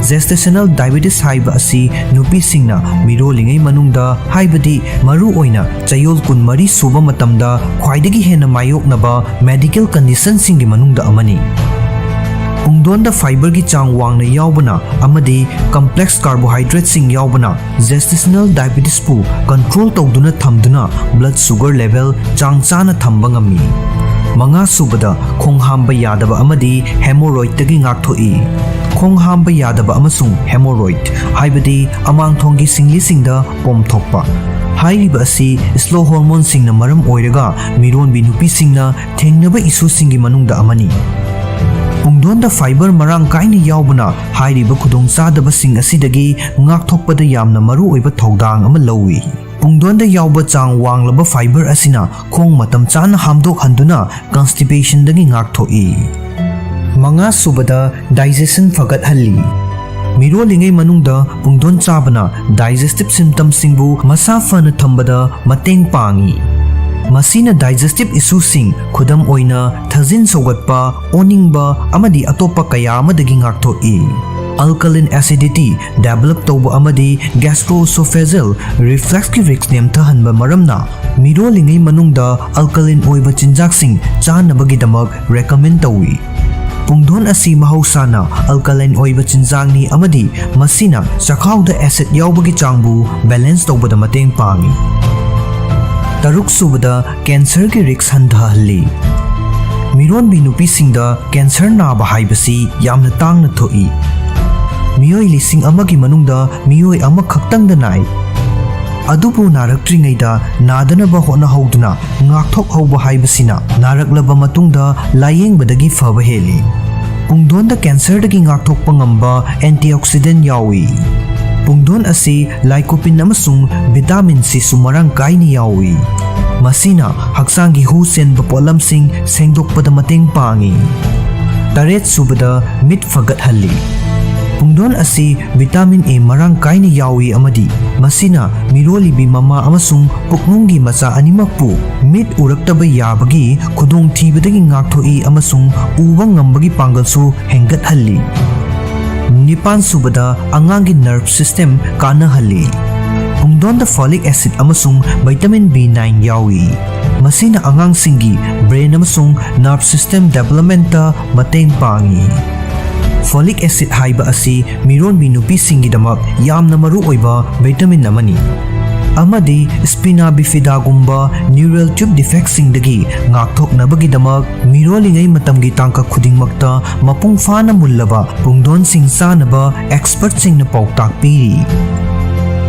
Gestational diabetes ꯍꯥꯏꯕ ꯑꯁꯤ ꯅꯨꯄꯤꯁꯤꯡꯅ ꯃꯤꯔꯣꯜꯂꯤꯉꯩ ꯃꯅꯨꯡꯗ, ꯍꯥꯏꯕꯗꯤ ꯃꯔꯨ ꯑꯣꯏꯅ ꯆꯌꯣꯜ ꯀꯨꯟꯃꯔꯤ ꯁꯨꯕ ꯃꯇꯝꯗ ꯈ꯭ꯋꯥꯏꯗꯒꯤ ꯍꯦꯟꯅ ꯃꯥꯌꯣꯛꯅꯕ medical conditionꯁꯤꯡꯒꯤ ꯃꯅꯨꯡꯗ ꯑꯃꯅꯤ꯫ ꯄꯨꯡꯗꯣꯟꯗ fiberꯒꯤ ꯆꯥꯡ ꯋꯥꯡꯅ ꯌꯥꯎꯕꯅ ꯑꯃꯗꯤ complex carbohydrateꯁꯤꯡ ꯌꯥꯎꯕꯅ gestational diabetesꯄꯨ control ꯇꯧꯗꯨꯅ ꯊꯝꯗꯨꯅ blood sugar level ꯆꯥꯡ ꯆꯥꯅ ꯊꯝꯕ ꯉꯝꯃꯤ꯫ ꯃꯉꯥ ꯁꯨꯕꯗ, ꯈꯣꯡ ꯍꯥꯝꯕ ꯌꯥꯗꯕ ꯑꯃꯗꯤ hemorrhoidꯇꯒꯤ ꯉꯥꯛꯊꯣꯛꯏ꯫ ꯈꯣꯡ ꯍꯥꯝꯕ ꯌꯥꯗꯕ ꯑꯃꯁꯨꯡ hemorrhoid, ꯍꯥꯏꯕꯗꯤ ꯑꯃꯥꯡꯊꯣꯡꯒꯤ ꯁꯤꯡꯂꯤꯁꯤꯡꯗ ꯄꯣꯝꯊꯣꯛꯄ, ꯍꯥꯏꯔꯤꯕ ꯑꯁꯤ slow hormoneꯁꯤꯡꯅ ꯃꯔꯝ ꯑꯣꯏꯔꯒ ꯃꯤꯔꯣꯟꯕꯤ ꯅꯨꯄꯤꯁꯤꯡꯅ ꯊꯦꯡꯅꯕ issueꯁꯤꯡꯒꯤ ꯃꯅꯨꯡꯗ ꯑꯃꯅꯤ꯫ ꯄꯨꯡꯗꯣꯟꯗ fiber ꯃꯔꯥꯡ ꯀꯥꯏꯅ ꯌꯥꯎꯕꯅ ꯍꯥꯏꯔꯤꯕ ꯈꯨꯗꯣꯡꯆꯥꯗꯕꯁꯤꯡ ꯑꯁꯤꯗꯒꯤ ꯉꯥꯛꯊꯣꯛꯄꯗ ꯌꯥꯝꯅ ꯃꯔꯨꯑꯣꯏꯕ ꯊꯧꯗꯥꯡ ꯑꯃ ꯂꯧꯏ꯫ ꯄꯨꯡꯗꯣꯟꯗ ꯌꯥꯎꯕ ꯆꯥꯡ ꯋꯥꯡꯂꯕ fiber ꯑꯁꯤꯅ ꯈꯣꯡ ꯃꯇꯝ ꯆꯥꯅ ꯍꯥꯝꯗꯣꯛꯍꯟꯗꯨꯅ constipationꯗꯒꯤ ꯉꯥꯛꯊꯣꯛꯏ꯫ ꯃꯉꯥ ꯁꯨꯕꯗ, digestion ꯐꯒꯠꯍꯜꯂꯤ꯫ ꯃꯤꯔꯣꯜꯂꯤꯉꯩ ꯃꯅꯨꯡꯗ ꯄꯨꯡꯗꯣꯟ ꯆꯥꯕꯅ digestive systemꯁꯤꯡꯕꯨ ꯃꯁꯥ ꯐꯅ ꯊꯝꯕꯗ ꯃꯇꯦꯡ ꯄꯥꯡꯏ꯫ ꯃꯁꯤꯅ digestive issueꯁꯤꯡ, ꯈꯨꯗꯝ ꯑꯣꯏꯅ ꯊꯥꯖꯤꯟ ꯁꯧꯒꯠꯄ, ꯑꯣꯅꯤꯡꯕ ꯑꯃꯗꯤ ꯑꯇꯣꯞꯄ ꯀꯌꯥ ꯑꯃꯗꯒꯤ ꯉꯥꯛꯊꯣꯛꯏ꯫ Alkaline acidity develop ꯇꯧꯕ ꯑꯃꯗꯤ gastroesophageal refluxꯀꯤ risk ꯅꯦꯝꯊꯍꯟꯕ ꯃꯔꯝꯅ ꯃꯤꯔꯣꯜꯂꯤꯉꯩ ꯃꯅꯨꯡꯗ alkaline ꯑꯣꯏꯕ ꯆꯤꯟꯖꯥꯛꯁꯤꯡ ꯆꯥꯅꯕꯒꯤꯗꯃꯛ recommend ꯇꯧꯏ꯫ ꯄꯨꯡꯗꯣꯟ ꯑꯁꯤ ꯃꯍꯧꯁꯥꯅ alkaline ꯑꯣꯏꯕ ꯆꯤꯟꯖꯥꯛꯅꯤ ꯑꯃꯗꯤ ꯃꯁꯤꯅ ꯆꯈꯥꯎꯗ acid ꯌꯥꯎꯕꯒꯤ ꯆꯥꯡꯕꯨ balance ꯇꯧꯕꯗ ꯃꯇꯦꯡ ꯄꯥꯡꯏ꯫ ꯇꯔꯨꯛ ꯁꯨꯕꯗ, cancerꯒꯤ risk ꯍꯟꯊꯍꯜꯂꯤ꯫ ꯃꯤꯔꯣꯟꯕꯤ ꯅꯨꯄꯤꯁꯤꯡꯗ cancer ꯅꯥꯕ ꯍꯥꯏꯕꯁꯤ ꯌꯥꯝꯅ ꯇꯥꯡꯅ ꯊꯣꯛꯏ꯫ ꯃꯤꯑꯣꯏ ꯂꯤꯁꯤꯡ ꯑꯃꯒꯤ ꯃꯅꯨꯡꯗ ꯃꯤꯑꯣꯏ ꯑꯃꯈꯛꯇꯪꯗ ꯅꯥꯏ꯫ ꯑꯗꯨꯕꯨ ꯅꯥꯔꯛꯇ꯭ꯔꯤꯉꯩꯗ ꯅꯥꯗꯅꯕ ꯍꯣꯠꯅꯍꯧꯗꯨꯅ ꯉꯥꯛꯊꯣꯛꯍꯧꯕ ꯍꯥꯏꯕꯁꯤꯅ ꯅꯥꯔꯛꯂꯕ ꯃꯇꯨꯡꯗ ꯂꯥꯌꯦꯡꯕꯗꯒꯤ ꯐꯕ ꯍꯦꯜꯂꯤ꯫ ꯄꯨꯡꯗꯣꯟꯗ cancerꯗꯒꯤ ꯉꯥꯛꯊꯣꯛꯄ ꯉꯝꯕ antioxidant ꯌꯥꯎꯏ꯫ ꯄꯨꯡꯗꯣꯟ ꯑꯁꯤ ꯂꯥꯏꯀꯣꯄꯤꯟ ꯑꯃꯁꯨꯡ ꯚꯤꯇꯥꯃꯤꯟ ꯁꯤꯁꯨ ꯃꯔꯥꯡ ꯀꯥꯏꯅ ꯌꯥꯎꯏ꯫ ꯃꯁꯤꯅ ꯍꯛꯆꯥꯡꯒꯤ ꯍꯨ ꯆꯦꯟꯕ ꯄꯣꯠꯂꯝꯁꯤꯡ ꯁꯦꯡꯗꯣꯛꯄꯗ ꯃꯇꯦꯡ ꯄꯥꯡꯏ꯫ ꯇꯔꯦꯠ ꯁꯨꯕꯗ, ꯃꯤꯠ ꯐꯒꯠꯍꯜꯂꯤ꯫ ꯄꯨꯡꯗꯣꯟ ꯑꯁꯤ ꯚꯤꯇꯥꯃꯤꯟ ꯑꯦ ꯃꯔꯥꯡ ꯀꯥꯏꯅ ꯌꯥꯎꯏ ꯑꯃꯗꯤ ꯃꯁꯤꯅ ꯃꯤꯔꯣꯜꯂꯤꯕꯤ ꯃꯃꯥ ꯑꯃꯁꯨꯡ ꯄꯨꯛꯅꯨꯡꯒꯤ ꯃꯆꯥ ꯑꯅꯤꯃꯛꯄꯨ ꯃꯤꯠ ꯎꯔꯛꯇꯕ ꯌꯥꯕꯒꯤ ꯈꯨꯗꯣꯡꯊꯤꯕꯗꯒꯤ ꯉꯥꯛꯊꯣꯛꯏ ꯑꯃꯁꯨꯡ ꯎꯕ ꯉꯝꯕꯒꯤ ꯄꯥꯡꯒꯜꯁꯨ ꯍꯦꯟꯒꯠꯍꯜꯂꯤ꯫ ꯅꯤꯄꯥꯟ ꯁꯨꯕꯗ, ꯑꯉꯥꯡꯒꯤ ꯅꯔꯚ ꯁꯤꯁꯇꯦꯝ ꯀꯥꯟꯅꯍꯜꯂꯤ꯫ ꯄꯨꯡꯗꯣꯟꯗ ꯐꯣꯂꯤꯛ ꯑꯦꯁꯤꯗ ꯑꯃꯁꯨꯡ ꯚꯤꯇꯥꯃꯤꯟ ꯕꯤ ꯅꯥꯏꯟ ꯌꯥꯎꯏ꯫ ꯃꯁꯤꯅ ꯑꯉꯥꯡꯁꯤꯡꯒꯤ ꯕ꯭ꯔꯦꯟ ꯑꯃꯁꯨꯡ ꯅꯔꯚ ꯁꯤꯁꯇꯦꯝ ꯗꯦꯕꯂꯞꯃꯦꯟꯇ ꯃꯇꯦꯡ ꯄꯥꯡꯏ꯫ ꯐꯣꯂꯤꯛ ꯑꯦꯁꯤꯗ ꯍꯥꯏꯕ ꯑꯁꯤ ꯃꯤꯔꯣꯟꯕꯤ ꯅꯨꯄꯤꯁꯤꯡꯒꯤꯗꯃꯛ ꯌꯥꯝꯅ ꯃꯔꯨ ꯑꯣꯏꯕ ꯚꯤꯇꯥꯃꯤꯟ ꯑꯃꯅꯤ, ꯑꯃꯗꯤ ꯁ꯭ꯄꯤꯅꯥ ꯕꯤꯐꯤꯗꯥꯒꯨꯝꯕ ꯅ꯭ꯌꯨꯔꯦꯜ ꯇ꯭ꯌꯨꯕ ꯗꯤꯐꯦꯛꯁꯤꯡꯗꯒꯤ ꯉꯥꯛꯊꯣꯛꯅꯕꯒꯤꯗꯃꯛ ꯃꯤꯔꯣꯜꯂꯤꯉꯩ ꯃꯇꯝꯒꯤ ꯇꯥꯡꯀꯛ ꯈꯨꯗꯤꯡꯃꯛꯇ ꯃꯄꯨꯡ ꯐꯥꯅ ꯃꯨꯜꯂꯕ ꯄꯨꯡꯗꯣꯟꯁꯤꯡ ꯆꯥꯅꯕ ꯑꯦꯛꯁꯄꯔꯠꯁꯤꯡꯅ ꯄꯥꯎꯇꯥꯛ ꯄꯤꯔꯤ꯫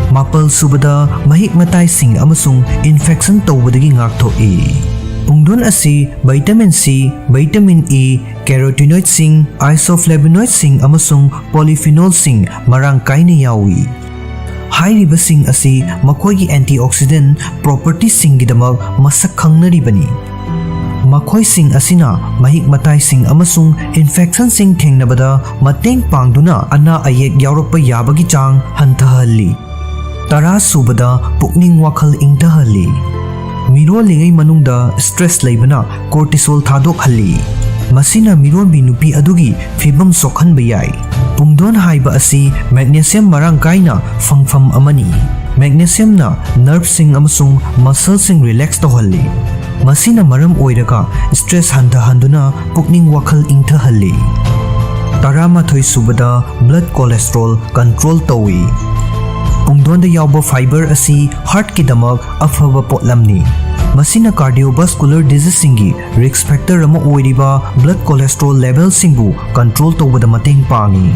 ꯃꯥꯄꯜ ꯁꯨꯕꯗ, ꯃꯍꯤꯛ ꯃꯇꯥꯏꯁꯤꯡ ꯑꯃꯁꯨꯡ ꯏꯟꯐꯦꯛꯁꯟ ꯇꯧꯕꯗꯒꯤ ꯉꯥꯛꯊꯣꯛꯏ꯫ ꯄꯨꯡꯗꯣꯟ ꯑꯁꯤ ꯚꯤꯇꯥꯃꯤꯟ ꯁꯤ, ꯚꯤꯇꯥꯃꯤꯟ ꯏ, ꯀꯦꯔꯣꯇꯤꯅꯣꯏꯗꯁꯤꯡ, ꯑꯥꯏꯁꯣꯐ꯭ꯂꯦꯚꯣꯅꯣꯏꯗꯁꯤꯡ ꯑꯃꯁꯨꯡ ꯄꯣꯂꯤꯐꯤꯅꯣꯜꯁꯤꯡ ꯃꯔꯥꯡ ꯀꯥꯏꯅ ꯌꯥꯎꯏ꯫ ꯍꯥꯏꯔꯤꯕꯁꯤꯡ ꯑꯁꯤ ꯃꯈꯣꯏꯒꯤ ꯑꯦꯟꯇꯤꯑꯣꯛꯁꯤꯗꯦꯟ ꯄ꯭ꯔꯣꯄꯔꯇꯤꯁꯤꯡꯒꯤꯗꯃꯛ ꯃꯁꯛ ꯈꯪꯅꯔꯤꯕꯅꯤ꯫ ꯃꯈꯣꯏꯁꯤꯡ ꯑꯁꯤꯅ ꯃꯍꯤꯛ ꯃꯇꯥꯏꯁꯤꯡ ꯑꯃꯁꯨꯡ ꯏꯟꯐꯦꯛꯁꯟꯁꯤꯡ ꯊꯦꯡꯅꯕꯗ ꯃꯇꯦꯡ ꯄꯥꯡꯗꯨꯅ ꯑꯅꯥ ꯑꯌꯦꯛ ꯌꯥꯎꯔꯛꯄ ꯌꯥꯕꯒꯤ ꯆꯥꯡ ꯍꯟꯊꯍꯜꯂꯤ꯫ ꯇꯔꯥ ꯁꯨꯕꯗ, ꯄꯨꯛꯅꯤꯡ ꯋꯥꯈꯜ ꯏꯪꯊꯍꯜꯂꯤ꯫ ꯃꯤꯔꯣꯜꯂꯤꯉꯩ ꯃꯅꯨꯡꯗ ꯁ꯭ꯇ꯭ꯔꯦꯁ ꯂꯩꯕꯅ ꯀꯣꯔꯇꯤꯁꯣꯜ ꯊꯥꯗꯣꯛꯍꯜꯂꯤ꯫ ꯃꯁꯤꯅ ꯃꯤꯔꯣꯟꯕꯤ ꯅꯨꯄꯤ ꯑꯗꯨꯒꯤ ꯐꯤꯕꯝ ꯁꯣꯛꯍꯟꯕ ꯌꯥꯏ꯫ ꯄꯨꯡꯗꯣꯟ ꯍꯥꯏꯕ ꯑꯁꯤ ꯃꯦꯒꯅꯦꯁꯤꯌꯝ ꯃꯔꯥꯡ ꯀꯥꯏꯅ ꯐꯪꯐꯝ ꯑꯃꯅꯤ꯫ ꯃꯦꯒꯅꯦꯁꯤꯌꯝꯅ ꯅꯔꯚꯁꯤꯡ ꯑꯃꯁꯨꯡ ꯃꯁꯜꯁꯤꯡ ꯔꯤꯂꯦꯛꯁ ꯇꯧꯍꯜꯂꯤ꯫ ꯃꯁꯤꯅ ꯃꯔꯝ ꯑꯣꯏꯔꯒ ꯁ꯭ꯇ꯭ꯔꯦꯁ ꯍꯟꯊꯍꯟꯗꯨꯅ ꯄꯨꯛꯅꯤꯡ ꯋꯥꯈꯜ ꯏꯪꯊꯍꯜꯂꯤ꯫ ꯇꯔꯥꯃꯥꯊꯣꯏ ꯁꯨꯕꯗ, ꯕ꯭ꯂꯗ ꯀꯣꯂꯦꯁꯇ꯭ꯔꯣꯜ ꯀꯟꯇ꯭ꯔꯣꯜ ꯇꯧꯏ꯫ ꯄꯨꯡꯗꯣꯟꯗ ꯌꯥꯎꯕ ꯐꯥꯏꯕꯔ ꯑꯁꯤ ꯍꯥꯔꯠꯀꯤꯗꯃꯛ ꯑꯐꯕ ꯄꯣꯠꯂꯝꯅꯤ꯫ ꯃꯁꯤꯅ ꯀꯥꯔꯗꯤꯑꯣꯚꯥꯁꯀꯨꯂꯔ ꯗꯤꯖꯤꯖꯁꯤꯡꯒꯤ ꯔꯤꯁ꯭ꯛ ꯐꯦꯛꯇꯔ ꯑꯃ ꯑꯣꯏꯔꯤꯕ ꯕ꯭ꯂꯗ ꯀꯣꯂꯦꯁꯇ꯭ꯔꯣꯜ ꯂꯦꯚꯦꯜꯁꯤꯡꯕꯨ ꯀꯟꯇ꯭ꯔꯣꯜ ꯇꯧꯕꯗ ꯃꯇꯦꯡ ꯄꯥꯡꯏ꯫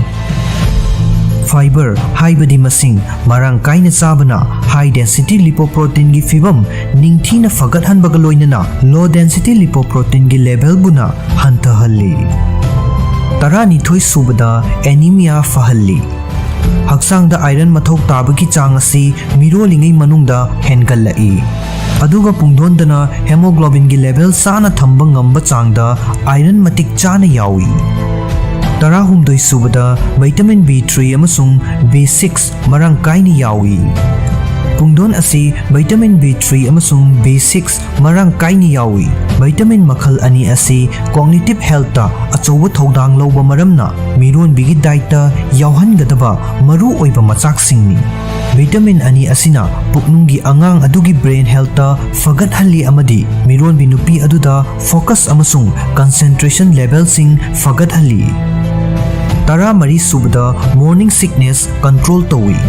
ꯐꯥꯏꯕꯔ ꯍꯥꯏꯕꯗꯤ ꯃꯁꯤꯡ ꯃꯔꯥꯡ ꯀꯥꯏꯅ ꯆꯥꯕꯅ ꯍꯥꯏ ꯗꯦꯟꯁꯤꯇꯤ ꯂꯤꯄꯣꯄ꯭ꯔꯣꯇꯤꯟꯒꯤ ꯐꯤꯕꯝ ꯅꯤꯡꯊꯤꯅ ꯐꯒꯠꯍꯟꯕꯒ ꯂꯣꯏꯅꯅ ꯂꯣ ꯗꯦꯟꯁꯤꯇꯤ ꯂꯤꯄꯣꯄ꯭ꯔꯣꯇꯤꯟꯒꯤ ꯂꯦꯚꯦꯜꯕꯨꯅ ꯍꯟꯊꯍꯜꯂꯤ꯫ ꯇꯔꯥꯅꯤꯊꯣꯏ ꯁꯨꯕꯗ, ꯑꯦꯅꯤꯃꯤꯌꯥ ꯐꯍꯜꯂꯤ꯫ ꯍꯛꯆꯥꯡꯗ iron ꯃꯊꯧ ꯇꯥꯕꯒꯤ ꯆꯥꯡ ꯑꯁꯤ ꯃꯤꯔꯣꯜꯂꯤꯉꯩ ꯃꯅꯨꯡꯗ ꯍꯦꯟꯒꯠꯂꯛꯏ꯫ ꯑꯗꯨꯒ ꯄꯨꯡꯗꯣꯟꯗꯅ hemoglobinꯒꯤ level ꯆꯥꯅ ꯊꯝꯕ ꯉꯝꯕ ꯆꯥꯡꯗ iron ꯃꯇꯤꯛ ꯆꯥꯅ ꯌꯥꯎꯏ꯫ ꯇꯔꯥꯍꯨꯝꯗꯣꯏ ꯁꯨꯕꯗ vitamin B three ꯑꯃꯁꯨꯡ B six ꯃꯔꯥꯡ ꯀꯥꯏꯅ ꯌꯥꯎꯏ꯫ ꯄꯨꯡꯗꯣꯟ ꯑꯁꯤ vitamin B three ꯑꯃꯁꯨꯡ B six ꯃꯔꯥꯡ ꯀꯥꯏꯅ ꯌꯥꯎꯏ꯫ Vitamin ꯃꯈꯜ ꯑꯅꯤ ꯑꯁꯤ cognitive healthꯇ ꯑꯆꯧꯕ ꯊꯧꯗꯥꯡ ꯂꯧꯕ ꯃꯔꯝꯅ ꯃꯤꯔꯣꯟꯕꯤꯒꯤ dietꯇ ꯌꯥꯎꯍꯟꯒꯗꯕ ꯃꯔꯨ ꯑꯣꯏꯕ ꯃꯆꯥꯛꯁꯤꯡꯅꯤ꯫ Vitamin ꯑꯅꯤ ꯑꯁꯤꯅ ꯄꯨꯛꯅꯨꯡꯒꯤ ꯑꯉꯥꯡ ꯑꯗꯨꯒꯤ brain healthꯇ ꯐꯒꯠꯍꯜꯂꯤ ꯑꯃꯗꯤ ꯃꯤꯔꯣꯟꯕꯤ ꯅꯨꯄꯤ ꯑꯗꯨꯗ focus ꯑꯃꯁꯨꯡ concentration levelꯁꯤꯡ ꯐꯒꯠꯍꯜꯂꯤ꯫ ꯇꯔꯥꯃꯔꯤ ꯁꯨꯕꯗ morning sickness control ꯇꯧꯏ꯫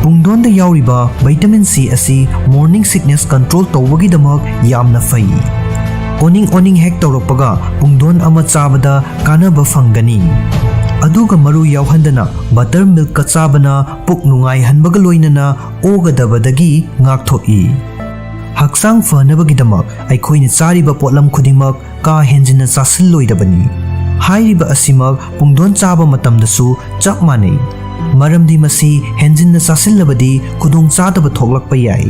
ꯄꯨꯡꯗꯣꯟꯗ ꯌꯥꯎꯔꯤꯕ vitamin C ꯑꯁꯤ morning sickness control ꯇꯧꯕꯒꯤꯗꯃꯛ ꯌꯥꯝꯅ ꯐꯩ꯫ ꯑꯣꯅꯤꯡ ꯑꯣꯅꯤꯡ ꯍꯦꯛ ꯇꯧꯔꯛꯄꯒ ꯄꯨꯡꯗꯣꯟ ꯑꯃ ꯆꯥꯕꯗ ꯀꯥꯟꯅꯕ ꯐꯪꯒꯅꯤ꯫ ꯑꯗꯨꯒ ꯃꯔꯨ ꯌꯥꯎꯍꯟꯗꯅ butter milkꯀ ꯆꯥꯕꯅ ꯄꯨꯛ ꯅꯨꯡꯉꯥꯏꯍꯟꯕꯒ ꯂꯣꯏꯅꯅ ꯑꯣꯒꯗꯕꯗꯒꯤ ꯉꯥꯛꯊꯣꯛꯏ꯫ ꯍꯛꯆꯥꯡ ꯐꯅꯕꯒꯤꯗꯃꯛ ꯑꯩꯈꯣꯏꯅ ꯆꯥꯔꯤꯕ ꯄꯣꯠꯂꯝ ꯈꯨꯗꯤꯡꯃꯛ ꯀꯥ ꯍꯦꯟꯖꯤꯟꯅ ꯆꯥꯁꯤꯜꯂꯣꯏꯗꯕꯅꯤ꯫ ꯍꯥꯏꯔꯤꯕ ꯑꯁꯤꯃꯛ ꯄꯨꯡꯗꯣꯟ ꯆꯥꯕ ꯃꯇꯝꯗꯁꯨ ꯆꯞ ꯃꯥꯟꯅꯩ, ꯃꯔꯝꯗꯤ ꯃꯁꯤ ꯍꯦꯟꯖꯤꯟꯅ ꯆꯥꯁꯤꯜꯂꯕꯗꯤ ꯈꯨꯗꯣꯡꯆꯥꯗꯕ ꯊꯣꯛꯂꯛꯄ ꯌꯥꯏ꯫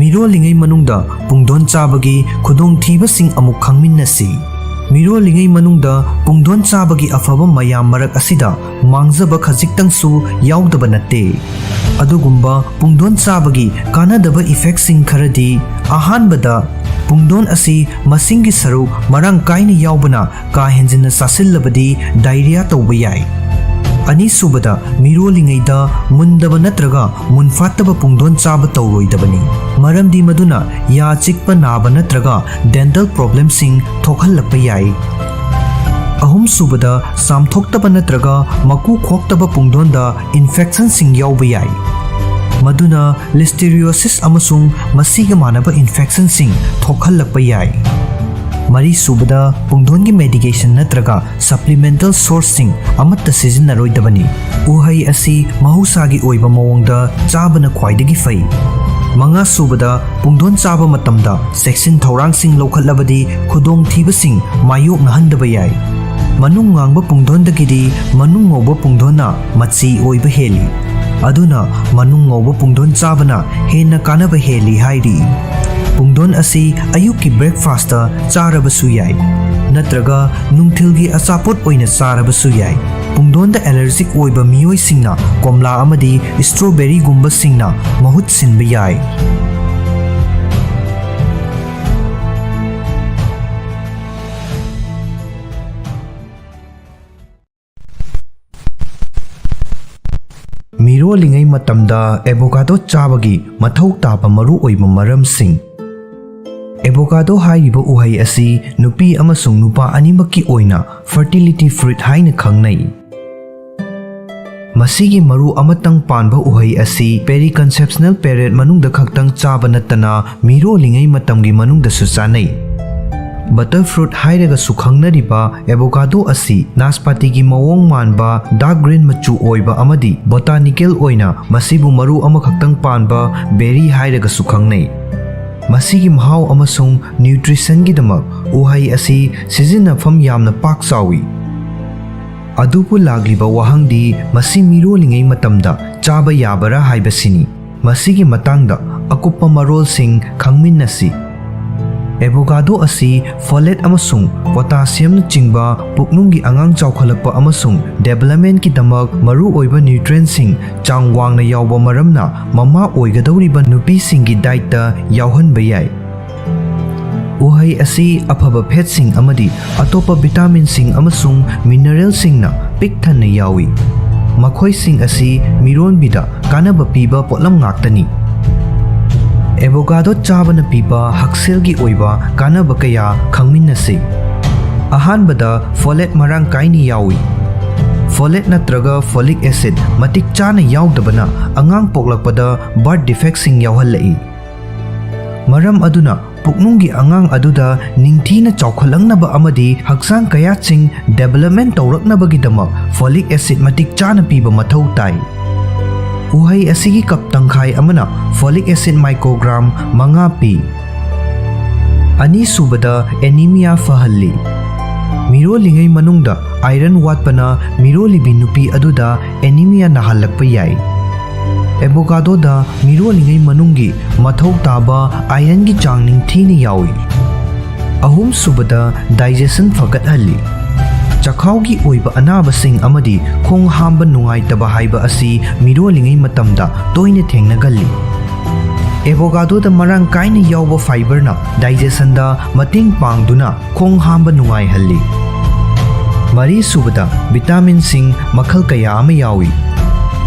ꯃꯤꯔꯣꯜꯂꯤꯉꯩ ꯃꯅꯨꯡꯗ ꯄꯨꯡꯗꯣꯟ ꯆꯥꯕꯒꯤ ꯈꯨꯗꯣꯡꯊꯤꯕꯁꯤꯡ ꯑꯃꯨꯛ ꯈꯪꯃꯤꯟꯅꯁꯤ꯫ ꯃꯤꯔꯣꯜꯂꯤꯉꯩ ꯃꯅꯨꯡꯗ ꯄꯨꯡꯗꯣꯟ ꯆꯥꯕꯒꯤ ꯑꯐꯕ ꯃꯌꯥꯝ ꯃꯔꯛ ꯑꯁꯤꯗ ꯃꯥꯡꯖꯕ ꯈꯖꯤꯛꯇꯪꯁꯨ ꯌꯥꯎꯗꯕ ꯅꯠꯇꯦ꯫ ꯑꯗꯨꯒꯨꯝꯕ ꯄꯨꯡꯗꯣꯟ ꯆꯥꯕꯒꯤ ꯀꯥꯟꯅꯗꯕ effectꯁꯤꯡ ꯈꯔꯗꯤ, ꯑꯍꯥꯟꯕꯗ, ꯄꯨꯡꯗꯣꯟ ꯑꯁꯤ ꯃꯁꯤꯡꯒꯤ ꯁꯔꯨꯛ ꯃꯔꯥꯡ ꯀꯥꯏꯅ ꯌꯥꯎꯕꯅ ꯀꯥ ꯍꯦꯟꯖꯤꯟꯅ ꯆꯥꯁꯤꯜꯂꯕꯗꯤ diarrhea ꯇꯧꯕ ꯌꯥꯏ꯫ ꯑꯅꯤꯁꯨꯕꯗ, ꯃꯤꯔꯣꯜꯂꯤꯉꯩꯗ ꯃꯨꯟꯗꯕ ꯅꯠꯇ꯭ꯔꯒ ꯃꯨꯟꯐꯥꯠꯇꯕ ꯄꯨꯡꯗꯣꯟ ꯆꯥꯕ ꯇꯧꯔꯣꯏꯗꯕꯅꯤ, ꯃꯔꯝꯗꯤ ꯃꯗꯨꯅ ꯌꯥ ꯆꯤꯛꯄ ꯅꯥꯕ ꯅꯠꯇ꯭ꯔꯒ dental problemꯁꯤꯡ ꯊꯣꯛꯍꯜꯂꯛꯄ ꯌꯥꯏ꯫ ꯑꯍꯨꯝꯁꯨꯕꯗ, ꯆꯥꯝꯊꯣꯛꯇꯕ ꯅꯠꯇ꯭ꯔꯒ ꯃꯀꯨ ꯈꯣꯛꯇꯕ ꯄꯨꯡꯗꯣꯟꯗ infectionꯁꯤꯡ ꯌꯥꯎꯕ ꯌꯥꯏ, ꯃꯗꯨꯅ listeriosis ꯑꯃꯁꯨꯡ ꯃꯁꯤꯒ ꯃꯥꯟꯅꯕ infectionꯁꯤꯡ ꯊꯣꯛꯍꯜꯂꯛꯄ ꯌꯥꯏ꯫ ꯃꯔꯤꯁꯨꯕꯗ, ꯄꯨꯡꯗꯣꯟꯒꯤ medication ꯅꯠꯇ꯭ꯔꯒ supplemental sourceꯁꯤꯡ ꯑꯃꯠꯇ ꯁꯤꯖꯤꯟꯅꯔꯣꯏꯗꯕꯅꯤ꯫ ꯎꯍꯩ ꯑꯁꯤ ꯃꯍꯧꯁꯥꯒꯤ ꯑꯣꯏꯕ ꯃꯑꯣꯡꯗ ꯆꯥꯕꯅ ꯈ꯭ꯋꯥꯏꯗꯒꯤ ꯐꯩ꯫ ꯃꯉꯥꯁꯨꯕꯗ, ꯄꯨꯡꯗꯣꯟ ꯆꯥꯕ ꯃꯇꯝꯗ ꯆꯦꯛꯁꯤꯟ ꯊꯧꯔꯥꯡꯁꯤꯡ ꯂꯧꯈꯠꯂꯕꯗꯤ ꯈꯨꯗꯣꯡꯊꯤꯕꯁꯤꯡ ꯃꯥꯌꯣꯛꯅꯍꯟꯗꯕ ꯌꯥꯏ꯫ ꯃꯅꯨꯡ ꯉꯥꯡꯕ ꯄꯨꯡꯗꯣꯟꯗꯒꯤꯗꯤ ꯃꯅꯨꯡ ꯉꯧꯕ ꯄꯨꯡꯗꯣꯟꯅ ꯃꯆꯤ ꯑꯣꯏꯕ ꯍꯦꯜꯂꯤ꯫ ꯑꯗꯨꯅ ꯃꯅꯨꯡ ꯉꯧꯕ ꯄꯨꯡꯗꯣꯟ ꯆꯥꯕꯅ ꯍꯦꯟꯅ ꯀꯥꯟꯅꯕ ꯍꯦꯜꯂꯤ ꯍꯥꯏꯔꯤ꯫ ꯄꯨꯡꯗꯣꯟ ꯑꯁꯤ ꯑꯌꯨꯛꯀꯤ breakfast ꯆꯥꯔꯕꯁꯨ ꯌꯥꯏ, ꯅꯠꯇ꯭ꯔꯒ ꯅꯨꯡꯊꯤꯜꯒꯤ ꯑꯆꯥꯄꯣꯠ ꯑꯣꯏꯅ ꯆꯥꯔꯕꯁꯨ ꯌꯥꯏ꯫ ꯄꯨꯡꯗꯣꯟꯗ allergic ꯑꯣꯏꯕ ꯃꯤꯑꯣꯏꯁꯤꯡꯅ ꯀꯣꯝꯂꯥ ꯑꯃꯗꯤ strawberryꯒꯨꯝꯕꯁꯤꯡꯅ ꯃꯍꯨꯠ ꯁꯤꯟꯕ ꯌꯥꯏ꯫ ꯃꯤꯔꯣꯜꯂꯤꯉꯩ ꯃꯇꯝꯗ avocado ꯆꯥꯕꯒꯤ ꯃꯊꯧ ꯇꯥꯕ ꯃꯔꯨꯑꯣꯏꯕ ꯃꯔꯝꯁꯤꯡ꯫ Avocado ꯍꯥꯏꯔꯤꯕ ꯎꯍꯩ ꯑꯁꯤ ꯅꯨꯄꯤ ꯑꯃꯁꯨꯡ ꯅꯨꯄꯥ ꯑꯅꯤꯃꯛꯀꯤ ꯑꯣꯏꯅ fertility fruit ꯍꯥꯏꯅ ꯈꯪꯅꯩ꯫ ꯃꯁꯤꯒꯤ ꯃꯔꯨ ꯑꯃꯇꯪ ꯄꯥꯟꯕ ꯎꯍꯩ ꯑꯁꯤ periconceptional period ꯃꯅꯨꯡꯗ ꯈꯛꯇꯪ ꯆꯥꯕ ꯅꯠꯇꯅ ꯃꯤꯔꯣꯜꯂꯤꯉꯩ ꯃꯇꯝꯒꯤ ꯃꯅꯨꯡꯗꯁꯨ ꯆꯥꯅꯩ꯫ Butter fruit ꯍꯥꯏꯔꯒꯁꯨ ꯈꯪꯅꯔꯤꯕ avocado ꯑꯁꯤ ꯅꯥꯁꯄꯥꯇꯤꯒꯤ ꯃꯑꯣꯡ ꯃꯥꯟꯕ dark green ꯃꯆꯨ ꯑꯣꯏꯕ ꯑꯃꯗꯤ botanical ꯑꯣꯏꯅ ꯃꯁꯤꯕꯨ ꯃꯔꯨ ꯑꯃꯈꯛꯇꯪ ꯄꯥꯟꯕ berry ꯍꯥꯏꯔꯒꯁꯨ ꯈꯪꯅꯩ꯫ ꯃꯁꯤꯒꯤ ꯃꯍꯥꯎ ꯑꯃꯁꯨꯡ nutritionꯒꯤꯗꯃꯛ ꯎꯍꯩ ꯑꯁꯤ ꯁꯤꯖꯤꯟꯅꯐꯝ ꯌꯥꯝꯅ ꯄꯥꯛ ꯆꯥꯎꯏ꯫ ꯑꯗꯨꯕꯨ ꯂꯥꯛꯂꯤꯕ ꯋꯥꯍꯪꯗꯤ ꯃꯁꯤ ꯃꯤꯔꯣꯜꯂꯤꯉꯩ ꯃꯇꯝꯗ ꯆꯥꯕ ꯌꯥꯕꯔꯥ ꯍꯥꯏꯕꯁꯤꯅꯤ꯫ ꯃꯁꯤꯒꯤ ꯃꯇꯥꯡꯗ ꯑꯀꯨꯞꯄ ꯃꯔꯣꯜꯁꯤꯡ ꯈꯪꯃꯤꯟꯅꯁꯤ꯫ Avocado ꯑꯁꯤ folate ꯑꯃꯁꯨꯡ potassiumꯅꯆꯤꯡꯕ ꯄꯨꯛꯅꯨꯡꯒꯤ ꯑꯉꯥꯡ ꯆꯥꯎꯈꯠꯂꯛꯄ ꯑꯃꯁꯨꯡ developmentꯀꯤꯗꯃꯛ ꯃꯔꯨꯑꯣꯏꯕ nutrientꯁꯤꯡ ꯆꯥꯡ ꯋꯥꯡꯅ ꯌꯥꯎꯕ ꯃꯔꯝꯅ ꯃꯃꯥ ꯑꯣꯏꯒꯗꯧꯔꯤꯕ ꯅꯨꯄꯤꯁꯤꯡꯒꯤ dietꯇ ꯌꯥꯎꯍꯟꯕ ꯌꯥꯏ꯫ ꯎꯍꯩ ꯑꯁꯤ ꯑꯐꯕ fatꯁꯤꯡ ꯑꯃꯗꯤ ꯑꯇꯣꯞꯄ vitaminꯁꯤꯡ ꯑꯃꯁꯨꯡ mineralꯁꯤꯡꯅ ꯄꯤꯛ ꯊꯟꯅ ꯌꯥꯎꯏ꯫ ꯃꯈꯣꯏꯁꯤꯡ ꯑꯁꯤ ꯃꯤꯔꯣꯟꯕꯤꯗ ꯀꯥꯟꯅꯕ ꯄꯤꯕ ꯄꯣꯠꯂꯝ ꯉꯥꯛꯇꯅꯤ꯫ Avocado ꯆꯥꯕꯅ ꯄꯤꯕ ꯍꯛꯁꯦꯜꯒꯤ ꯑꯣꯏꯕ ꯀꯥꯟꯅꯕ ꯀꯌꯥ ꯈꯪꯃꯤꯟꯅꯁꯤ꯫ ꯑꯍꯥꯟꯕꯗ, folate ꯃꯔꯥꯡ ꯀꯥꯏꯅ ꯌꯥꯎꯏ꯫ Folate ꯅꯠꯇ꯭ꯔꯒ folic acid ꯃꯇꯤꯛ ꯆꯥꯅ ꯌꯥꯎꯗꯕꯅ ꯑꯉꯥꯡ ꯄꯣꯛꯂꯛꯄꯗ birth defectꯁꯤꯡ ꯌꯥꯎꯍꯜꯂꯛꯏ꯫ ꯃꯔꯝ ꯑꯗꯨꯅ ꯄꯨꯛꯅꯨꯡꯒꯤ ꯑꯉꯥꯡ ꯑꯗꯨꯗ ꯅꯤꯡꯊꯤꯅ ꯆꯥꯎꯈꯠꯂꯛꯅꯕ ꯑꯃꯗꯤ ꯍꯛꯆꯥꯡ ꯀꯌꯥꯠꯁꯤꯡ development ꯇꯧꯔꯛꯅꯕꯒꯤꯗꯃꯛ folic acid ꯃꯇꯤꯛ ꯆꯥꯅ ꯄꯤꯕ ꯃꯊꯧ ꯇꯥꯏ꯫ ꯎꯍꯩ ꯑꯁꯤꯒꯤ cup ꯇꯪꯈꯥꯏ ꯑꯃꯅ folic acid microgram ꯃꯉꯥ ꯄꯤ꯫ ꯑꯅꯤꯁꯨꯕꯗ, anemia ꯐꯍꯜꯂꯤ꯫ ꯃꯤꯔꯣꯜꯂꯤꯉꯩ ꯃꯅꯨꯡꯗ iron ꯋꯥꯠꯄꯅ ꯃꯤꯔꯣꯜꯂꯤꯕꯤ ꯅꯨꯄꯤ ꯑꯗꯨꯗ anemia ꯅꯥꯍꯜꯂꯛꯄ ꯌꯥꯏ꯫ Avocadoꯗ ꯃꯤꯔꯣꯜꯂꯤꯉꯩ ꯃꯅꯨꯡꯒꯤ ꯃꯊꯧ ꯇꯥꯕ ironꯒꯤ ꯆꯥꯡ ꯅꯤꯡꯊꯤꯅ ꯌꯥꯎꯏ꯫ ꯑꯍꯨꯝꯁꯨꯕꯗ, digestion ꯐꯒꯠꯍꯜꯂꯤ꯫ ꯆꯈꯥꯎꯒꯤ ꯑꯣꯏꯕ ꯑꯅꯥꯕꯁꯤꯡ ꯑꯃꯗꯤ ꯈꯣꯡ ꯍꯥꯝꯕ ꯅꯨꯡꯉꯥꯏꯇꯕ ꯍꯥꯏꯕ ꯑꯁꯤ ꯃꯤꯔꯣꯜꯂꯤꯉꯩ ꯃꯇꯝꯗ ꯇꯣꯏꯅ ꯊꯦꯡꯅꯒꯜꯂꯤ꯫ Avocadoꯗ ꯃꯔꯥꯡ ꯀꯥꯏꯅ ꯌꯥꯎꯕ fiberꯅ digestionꯗ ꯃꯇꯦꯡ ꯄꯥꯡꯗꯨꯅ ꯈꯣꯡ ꯍꯥꯝꯕ ꯅꯨꯡꯉꯥꯏꯍꯜꯂꯤ꯫ ꯃꯔꯤꯁꯨꯕꯗ, vitaminꯁꯤꯡ ꯃꯈꯜ ꯀꯌꯥ ꯑꯃ ꯌꯥꯎꯏ꯫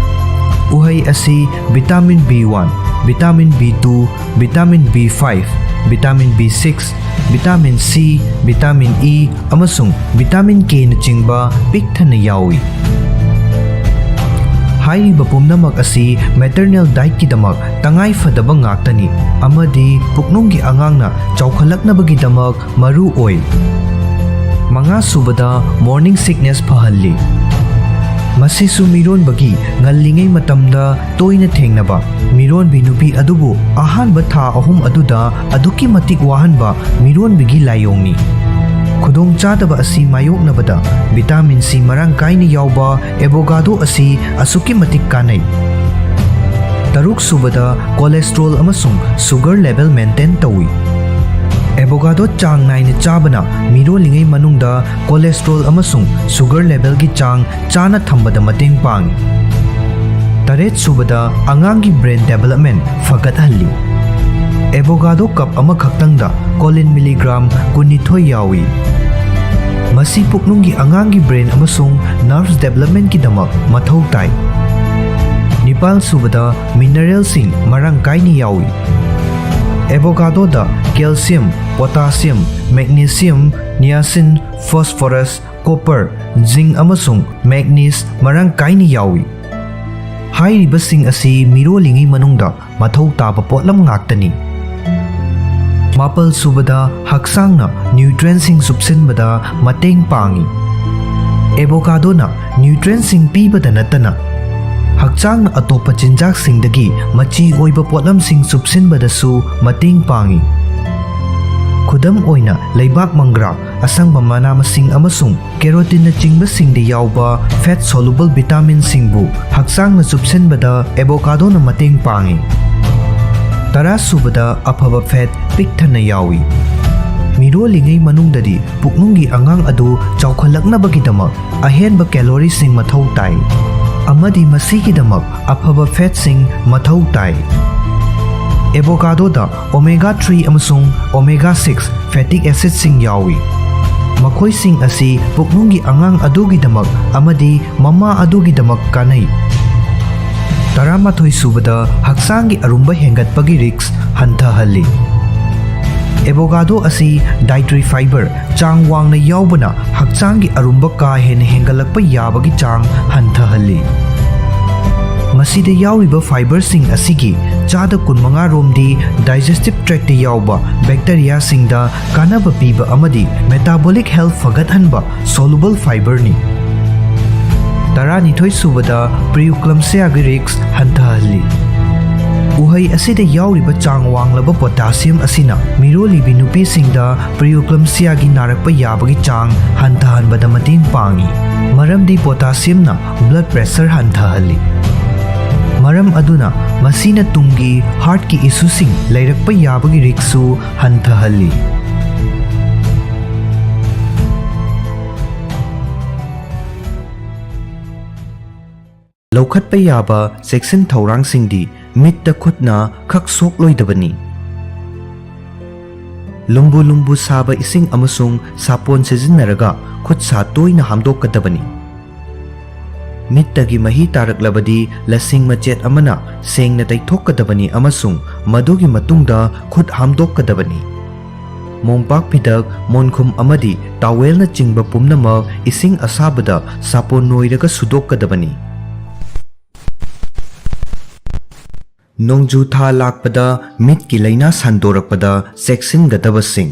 ꯎꯍꯩ ꯑꯁꯤ vitamin B one, vitamin B two, vitamin B five, vitamin B six, vitamin C, vitamin E ꯑꯃꯁꯨꯡ vitamin Kꯅꯆꯤꯡꯕ ꯄꯤꯛ ꯊꯟꯅ ꯌꯥꯎꯏ꯫ ꯍꯥꯏꯔꯤꯕ ꯄꯨꯝꯅꯃꯛ ꯑꯁꯤ maternal dietꯀꯤꯗꯃꯛ ꯇꯉꯥꯏ ꯐꯗꯕ ꯉꯥꯛꯇꯅꯤ ꯑꯃꯗꯤ ꯄꯨꯛꯅꯨꯡꯒꯤ ꯑꯉꯥꯡꯅ ꯆꯥꯎꯈꯠꯂꯛꯅꯕꯒꯤꯗꯃꯛ ꯃꯔꯨ ꯑꯣꯏ꯫ ꯃꯉꯥꯁꯨꯕꯗ, morning sickness ꯐꯍꯜꯂꯤ꯫ ꯃꯁꯤꯁꯨ ꯃꯤꯔꯣꯟꯕꯒꯤ ꯉꯜꯂꯤꯉꯩ ꯃꯇꯝꯗ ꯇꯣꯏꯅ ꯊꯦꯡꯅꯕ ꯃꯤꯔꯣꯟꯕꯤ ꯅꯨꯄꯤ ꯑꯗꯨꯕꯨ ꯑꯍꯥꯟꯕ ꯊꯥ ꯑꯍꯨꯝ ꯑꯗꯨꯗ ꯑꯗꯨꯛꯀꯤ ꯃꯇꯤꯛ ꯋꯥꯍꯟꯕ ꯃꯤꯔꯣꯟꯕꯤꯒꯤ ꯂꯥꯏꯑꯣꯡꯅꯤ꯫ ꯈꯨꯗꯣꯡꯆꯥꯗꯕ ꯑꯁꯤ ꯃꯥꯌꯣꯛꯅꯕꯗ vitamin C ꯃꯔꯥꯡ ꯀꯥꯏꯅ ꯌꯥꯎꯕ avocado ꯑꯁꯤ ꯑꯁꯨꯛꯀꯤ ꯃꯇꯤꯛ ꯀꯥꯟꯅꯩ꯫ ꯇꯔꯨꯛꯁꯨꯕꯗ, cholesterol ꯑꯃꯁꯨꯡ sugar level maintain ꯇꯧꯏ꯫ Avocado ꯆꯥꯡ ꯅꯥꯏꯅ ꯆꯥꯕꯅ ꯃꯤꯔꯣꯜꯂꯤꯉꯩ ꯃꯅꯨꯡꯗ cholesterol ꯑꯃꯁꯨꯡ sugar levelꯒꯤ ꯆꯥꯡ ꯆꯥꯅ ꯊꯝꯕꯗ ꯃꯇꯦꯡ ꯄꯥꯡꯏ꯫ ꯇꯔꯦꯠꯁꯨꯕꯗ, ꯑꯉꯥꯡꯒꯤ brain development ꯐꯒꯠꯍꯜꯂꯤ꯫ Avocado cup ꯑꯃꯈꯛꯇꯪꯗ choline milligram ꯀꯨꯟꯅꯤꯊꯣꯏ ꯌꯥꯎꯏ꯫ ꯃꯁꯤ ꯄꯨꯛꯅꯨꯡꯒꯤ ꯑꯉꯥꯡꯒꯤ brain ꯑꯃꯁꯨꯡ nerves developmentꯀꯤꯗꯃꯛ ꯃꯊꯧ ꯇꯥꯏ꯫ ꯅꯤꯄꯥꯜꯁꯨꯕꯗ, mineralꯁꯤꯡ ꯃꯔꯥꯡ ꯀꯥꯏꯅ ꯌꯥꯎꯏ꯫ Avocadoꯗ calcium, potassium, magnesium, niacin, phosphorus, copper, zinc ꯑꯃꯁꯨꯡ manganese ꯃꯔꯥꯡ ꯀꯥꯏꯅ ꯌꯥꯎꯏ꯫ ꯍꯥꯏꯔꯤꯕꯁꯤꯡ ꯑꯁꯤ ꯃꯤꯔꯣꯜꯂꯤꯉꯩ ꯃꯅꯨꯡꯗ ꯃꯊꯧ ꯇꯥꯕ ꯄꯣꯠꯂꯝ ꯉꯥꯛꯇꯅꯤ꯫ ꯃꯥꯄꯜꯁꯨꯕꯗ, ꯍꯛꯆꯥꯡꯅ nutrientꯁꯤꯡ ꯆꯨꯞꯁꯤꯟꯕꯗ ꯃꯇꯦꯡ ꯄꯥꯡꯏ꯫ Avocadoꯅ nutrientꯁꯤꯡ ꯄꯤꯕꯗ ꯅꯠꯇꯅ ꯍꯛꯆꯥꯡꯅ ꯑꯇꯣꯞꯄ ꯆꯤꯟꯖꯥꯛꯁꯤꯡꯗꯒꯤ ꯃꯆꯤ ꯑꯣꯏꯕ ꯄꯣꯠꯂꯝꯁꯤꯡ ꯆꯨꯞꯁꯤꯟꯕꯗꯁꯨ ꯃꯇꯦꯡ ꯄꯥꯡꯏ꯫ ꯈꯨꯗꯝ ꯑꯣꯏꯅ, ꯂꯩꯕꯥꯛ ꯃꯪꯒ꯭ꯔꯥ, ꯑꯁꯪꯕ ꯃꯅꯥ ꯃꯁꯤꯡ ꯑꯃꯁꯨꯡ ꯀꯦꯔꯣꯇꯤꯟꯅꯆꯤꯡꯕꯁꯤꯡꯗ ꯌꯥꯎꯕ fat soluble vitaminꯁꯤꯡꯕꯨ ꯍꯛꯆꯥꯡꯅ ꯆꯨꯞꯁꯤꯟꯕꯗ ꯑꯦꯕꯣꯀꯥꯗꯣꯅ ꯃꯇꯦꯡ ꯄꯥꯡꯏ꯫ ꯇꯔꯥꯁꯨꯕꯗ, ꯑꯐꯕ fat ꯄꯤꯛ ꯊꯟꯅ ꯌꯥꯎꯏ꯫ ꯃꯤꯔꯣꯜꯂꯤꯉꯩ ꯃꯅꯨꯡꯗꯗꯤ ꯄꯨꯛꯅꯨꯡꯒꯤ ꯑꯉꯥꯡ ꯑꯗꯨ ꯆꯥꯎꯈꯠꯂꯛꯅꯕꯒꯤꯗꯃꯛ ꯑꯍꯦꯟꯕ calorie ꯁꯤꯡ ꯃꯊꯧ ꯇꯥꯏ, ꯑꯃꯗꯤ ꯃꯁꯤꯒꯤꯗꯃꯛ ꯑꯐꯕ fat ꯁꯤꯡ ꯃꯊꯧ ꯇꯥꯏ꯫ ꯑꯦꯕꯣꯀꯥꯗꯣꯗ omega three ꯑꯃꯁꯨꯡ omega six fatty acid ꯁꯤꯡ ꯌꯥꯎꯏ꯫ ꯃꯈꯣꯏꯁꯤꯡ ꯑꯁꯤ ꯄꯨꯛꯅꯨꯡꯒꯤ ꯑꯉꯥꯡ ꯑꯗꯨꯒꯤꯗꯃꯛ ꯑꯃꯗꯤ ꯃꯃꯥ ꯑꯗꯨꯒꯤꯗꯃꯛ ꯀꯥꯟꯅꯩ꯫ ꯇꯔꯥꯃꯥꯊꯣꯏ ꯁꯨꯕꯗ, ꯍꯛꯆꯥꯡꯒꯤ ꯑꯔꯨꯝꯕ ꯍꯦꯟꯒꯠꯄꯒꯤ risk ꯍꯟꯊꯍꯜꯂꯤ꯫ ꯑꯦꯕꯣꯀꯥꯗꯣ ꯑꯁꯤ dietary fiber ꯆꯥꯡ ꯋꯥꯡꯅ ꯌꯥꯎꯕꯅ ꯍꯛꯆꯥꯡꯒꯤ ꯑꯔꯨꯝꯕ ꯀꯥ ꯍꯦꯟꯅ ꯍꯦꯟꯒꯠꯂꯛꯄ ꯌꯥꯕꯒꯤ ꯆꯥꯡ ꯍꯟꯊꯍꯜꯂꯤ꯫ ꯃꯁꯤꯗ ꯌꯥꯎꯔꯤꯕ fiberꯁꯤꯡ ꯑꯁꯤꯒꯤ ꯆꯥꯗ ꯀꯨꯟꯃꯉꯥ ꯔꯣꯝꯗꯤ digestive tractꯇ ꯌꯥꯎꯕ bacteriaꯁꯤꯡꯗ ꯀꯥꯟꯅꯕ ꯄꯤꯕ ꯑꯃꯗꯤ metabolic health ꯐꯒꯠꯍꯟꯕ soluble fiberꯅꯤ꯫ ꯇꯔꯥꯅꯤꯊꯣꯏ ꯁꯨꯕꯗ, preeclampsiaꯒꯤ risk ꯍꯟꯊꯍꯜꯂꯤ꯫ ꯎꯍꯩ ꯑꯁꯤꯗ ꯌꯥꯎꯔꯤꯕ ꯆꯥꯡ ꯋꯥꯡꯂꯕ potassium ꯑꯁꯤꯅ ꯃꯤꯔꯣꯜꯂꯤꯕꯤ ꯅꯨꯄꯤꯁꯤꯡꯗ preeclampsiaꯒꯤ ꯅꯥꯔꯛꯄ ꯌꯥꯕꯒꯤ ꯆꯥꯡ ꯍꯟꯊꯍꯟꯕꯗ ꯃꯇꯦꯡ ꯄꯥꯡꯏ, ꯃꯔꯝꯗꯤ potassiumꯅ blood pressure ꯍꯟꯊꯍꯜꯂꯤ꯫ ꯃꯔꯝ ꯑꯗꯨꯅ ꯃꯁꯤꯅ ꯇꯨꯡꯒꯤ heartꯀꯤ issueꯁꯤꯡ ꯂꯩꯔꯛꯄ ꯌꯥꯕꯒꯤ riskꯁꯨ ꯍꯟꯊꯍꯜꯂꯤ꯫ ꯂꯧꯈꯠꯄ ꯌꯥꯕ ꯆꯦꯛꯁꯤꯟ ꯊꯧꯔꯥꯡꯁꯤꯡꯗꯤ ꯃꯤꯠꯇ ꯈꯨꯠꯅ ꯈꯛ ꯁꯣꯛꯂꯣꯏꯗꯕꯅꯤ꯫ ꯂꯨꯝꯕꯨ ꯂꯨꯝꯕꯨ ꯁꯥꯕ ꯏꯁꯤꯡ ꯑꯃꯁꯨꯡ ꯁꯥꯄꯣꯟ ꯁꯤꯖꯤꯟꯅꯔꯒ ꯈꯨꯠ ꯁꯥ ꯇꯣꯏꯅ ꯍꯥꯝꯗꯣꯛꯀꯗꯕꯅꯤ꯫ ꯃꯤꯠꯇꯒꯤ ꯃꯍꯤ ꯇꯥꯔꯛꯂꯕꯗꯤ ꯂꯁꯤꯡ ꯃꯆꯦꯠ ꯑꯃꯅ ꯁꯦꯡꯅ ꯇꯩꯊꯣꯛꯀꯗꯕꯅꯤ ꯑꯃꯁꯨꯡ ꯃꯗꯨꯒꯤ ꯃꯇꯨꯡꯗ ꯈꯨꯠ ꯍꯥꯝꯗꯣꯛꯀꯗꯕꯅꯤ꯫ ꯃꯣꯝꯄꯥꯛ ꯐꯤꯗꯛ, ꯃꯣꯟꯈꯨꯝ ꯑꯃꯗꯤ towelꯅꯆꯤꯡꯕ ꯄꯨꯝꯅꯃꯛ ꯏꯁꯤꯡ ꯑꯁꯥꯕꯗ ꯁꯥꯄꯣꯟ ꯅꯣꯏꯔꯒ ꯁꯨꯗꯣꯛꯀꯗꯕꯅꯤ꯫ ꯅꯣꯡꯖꯨ ꯊꯥ ꯂꯥꯛꯄꯗ ꯃꯤꯠꯀꯤ ꯂꯥꯏꯅꯥ ꯁꯟꯗꯣꯔꯛꯄꯗ ꯆꯦꯛꯁꯤꯟꯒꯗꯕꯁꯤꯡ꯫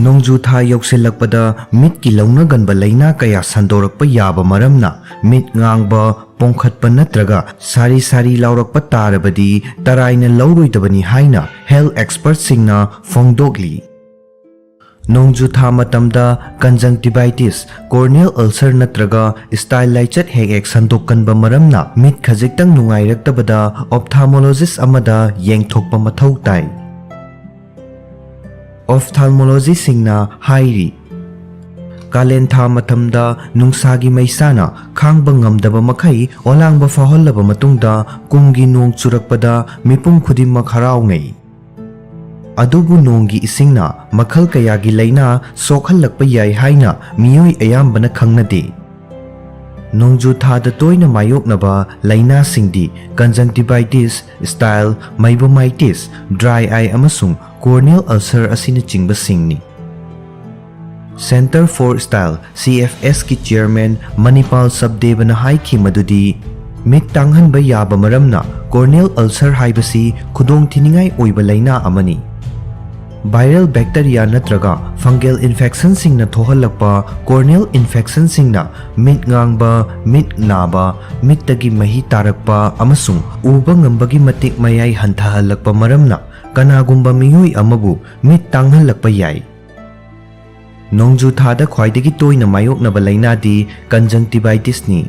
ꯅꯣꯡꯖꯨ ꯊꯥ ꯌꯧꯁꯤꯜꯂꯛꯄꯗ ꯃꯤꯠꯀꯤ ꯂꯧꯅꯒꯟꯕ ꯂꯥꯏꯅꯥ ꯀꯌꯥ ꯁꯟꯗꯣꯔꯛꯄ ꯌꯥꯕ ꯃꯔꯝꯅ, ꯃꯤꯠ ꯉꯥꯡꯕ, ꯄꯣꯡꯈꯠꯄ ꯅꯠꯇ꯭ꯔꯒ ꯁꯥꯔꯤ ꯁꯥꯔꯤ ꯂꯥꯎꯔꯛꯄ ꯇꯥꯔꯕꯗꯤ ꯇꯔꯥꯏꯅ ꯂꯧꯔꯣꯏꯗꯕꯅꯤ ꯍꯥꯏꯅ health expertꯁꯤꯡꯅ ꯐꯣꯡꯗꯣꯛꯂꯤ꯫ ꯅꯣꯡꯖꯨ ꯊꯥ ꯃꯇꯝꯗ conjunctivitis, corneal ulcer ꯅꯠꯇ꯭ꯔꯒ style ꯂꯥꯏꯆꯠ ꯍꯦꯛ ꯍꯦꯛ ꯁꯟꯗꯣꯛꯀꯟꯕ ꯃꯔꯝꯅ ꯃꯤꯠ ꯈꯖꯤꯛꯇꯪ ꯅꯨꯡꯉꯥꯏꯔꯛꯇꯕꯗ ophthalmologist ꯑꯃꯗ ꯌꯦꯡꯊꯣꯛꯄ ꯃꯊꯧ ꯇꯥꯏ꯫ Ophthalmologistꯁꯤꯡꯅ ꯍꯥꯏꯔꯤ, ꯀꯥꯂꯦꯟ ꯊꯥ ꯃꯇꯝꯗ ꯅꯨꯡꯁꯥꯒꯤ ꯃꯩꯁꯥꯅ ꯈꯥꯡꯕ ꯉꯝꯗꯕ ꯃꯈꯩ ꯑꯣꯂꯥꯡꯕ ꯐꯥꯎꯍꯜꯂꯕ ꯃꯇꯨꯡꯗ, ꯀꯨꯝꯒꯤ ꯅꯣꯡ ꯆꯨꯔꯛꯄꯗ ꯃꯤꯄꯨꯝ ꯈꯨꯗꯤꯡꯃꯛ ꯍꯔꯥꯎꯅꯩ꯫ ꯑꯗꯨꯕꯨ ꯅꯣꯡꯒꯤ ꯏꯁꯤꯡꯅ ꯃꯈꯜ ꯀꯌꯥꯒꯤ ꯂꯥꯏꯅꯥ ꯁꯣꯛꯍꯜꯂꯛꯄ ꯌꯥꯏ ꯍꯥꯏꯅ ꯃꯤꯑꯣꯏ ꯑꯌꯥꯝꯕꯅ ꯈꯪꯅꯗꯦ꯫ ꯅꯣꯡꯖꯨ ꯊꯥꯗ ꯇꯣꯏꯅ ꯃꯥꯌꯣꯛꯅꯕ ꯂꯥꯏꯅꯥꯁꯤꯡꯗꯤ conjunctivitis, style, meibomitis, dry eye ꯑꯃꯁꯨꯡ corneal ulcer ꯑꯁꯤꯅꯆꯤꯡꯕꯁꯤꯡꯅꯤ꯫ Centre for Style, CFSꯀꯤ chairman ꯃꯅꯤꯄꯥꯜ ꯁꯕꯗꯦꯕꯅ ꯍꯥꯏꯈꯤ ꯃꯗꯨꯗꯤ, ꯃꯤꯠ ꯇꯥꯡꯍꯟꯕ ꯌꯥꯕ ꯃꯔꯝꯅ corneal ulcer ꯍꯥꯏꯕꯁꯤ ꯈꯨꯗꯣꯡꯊꯤꯅꯤꯡꯉꯥꯏ ꯑꯣꯏꯕ ꯂꯥꯏꯅꯥ ꯑꯃꯅꯤ꯫ Viral bacteria ꯅꯠꯇ꯭ꯔꯒ fungal infectionꯁꯤꯡꯅ ꯊꯣꯛꯍꯜꯂꯛꯄ corneal infectionꯁꯤꯡꯅ ꯃꯤꯠ ꯉꯥꯡꯕ, ꯃꯤꯠ ꯅꯥꯕ, ꯃꯤꯠꯇꯒꯤ ꯃꯍꯤ ꯇꯥꯔꯛꯄ ꯑꯃꯁꯨꯡ ꯎꯕ ꯉꯝꯕꯒꯤ ꯃꯇꯤꯛ ꯃꯌꯥꯏ ꯍꯟꯊꯍꯜꯂꯛꯄ ꯃꯔꯝꯅ ꯀꯅꯥꯒꯨꯝꯕ ꯃꯤꯑꯣꯏ ꯑꯃꯕꯨ ꯃꯤꯠ ꯇꯥꯡꯍꯜꯂꯛꯄ ꯌꯥꯏ꯫ ꯅꯣꯡꯖꯨ ꯊꯥꯗ ꯈ꯭ꯋꯥꯏꯗꯒꯤ ꯇꯣꯏꯅ ꯃꯥꯌꯣꯛꯅꯕ ꯂꯥꯏꯅꯥꯗꯤ conjunctivitisꯅꯤ꯫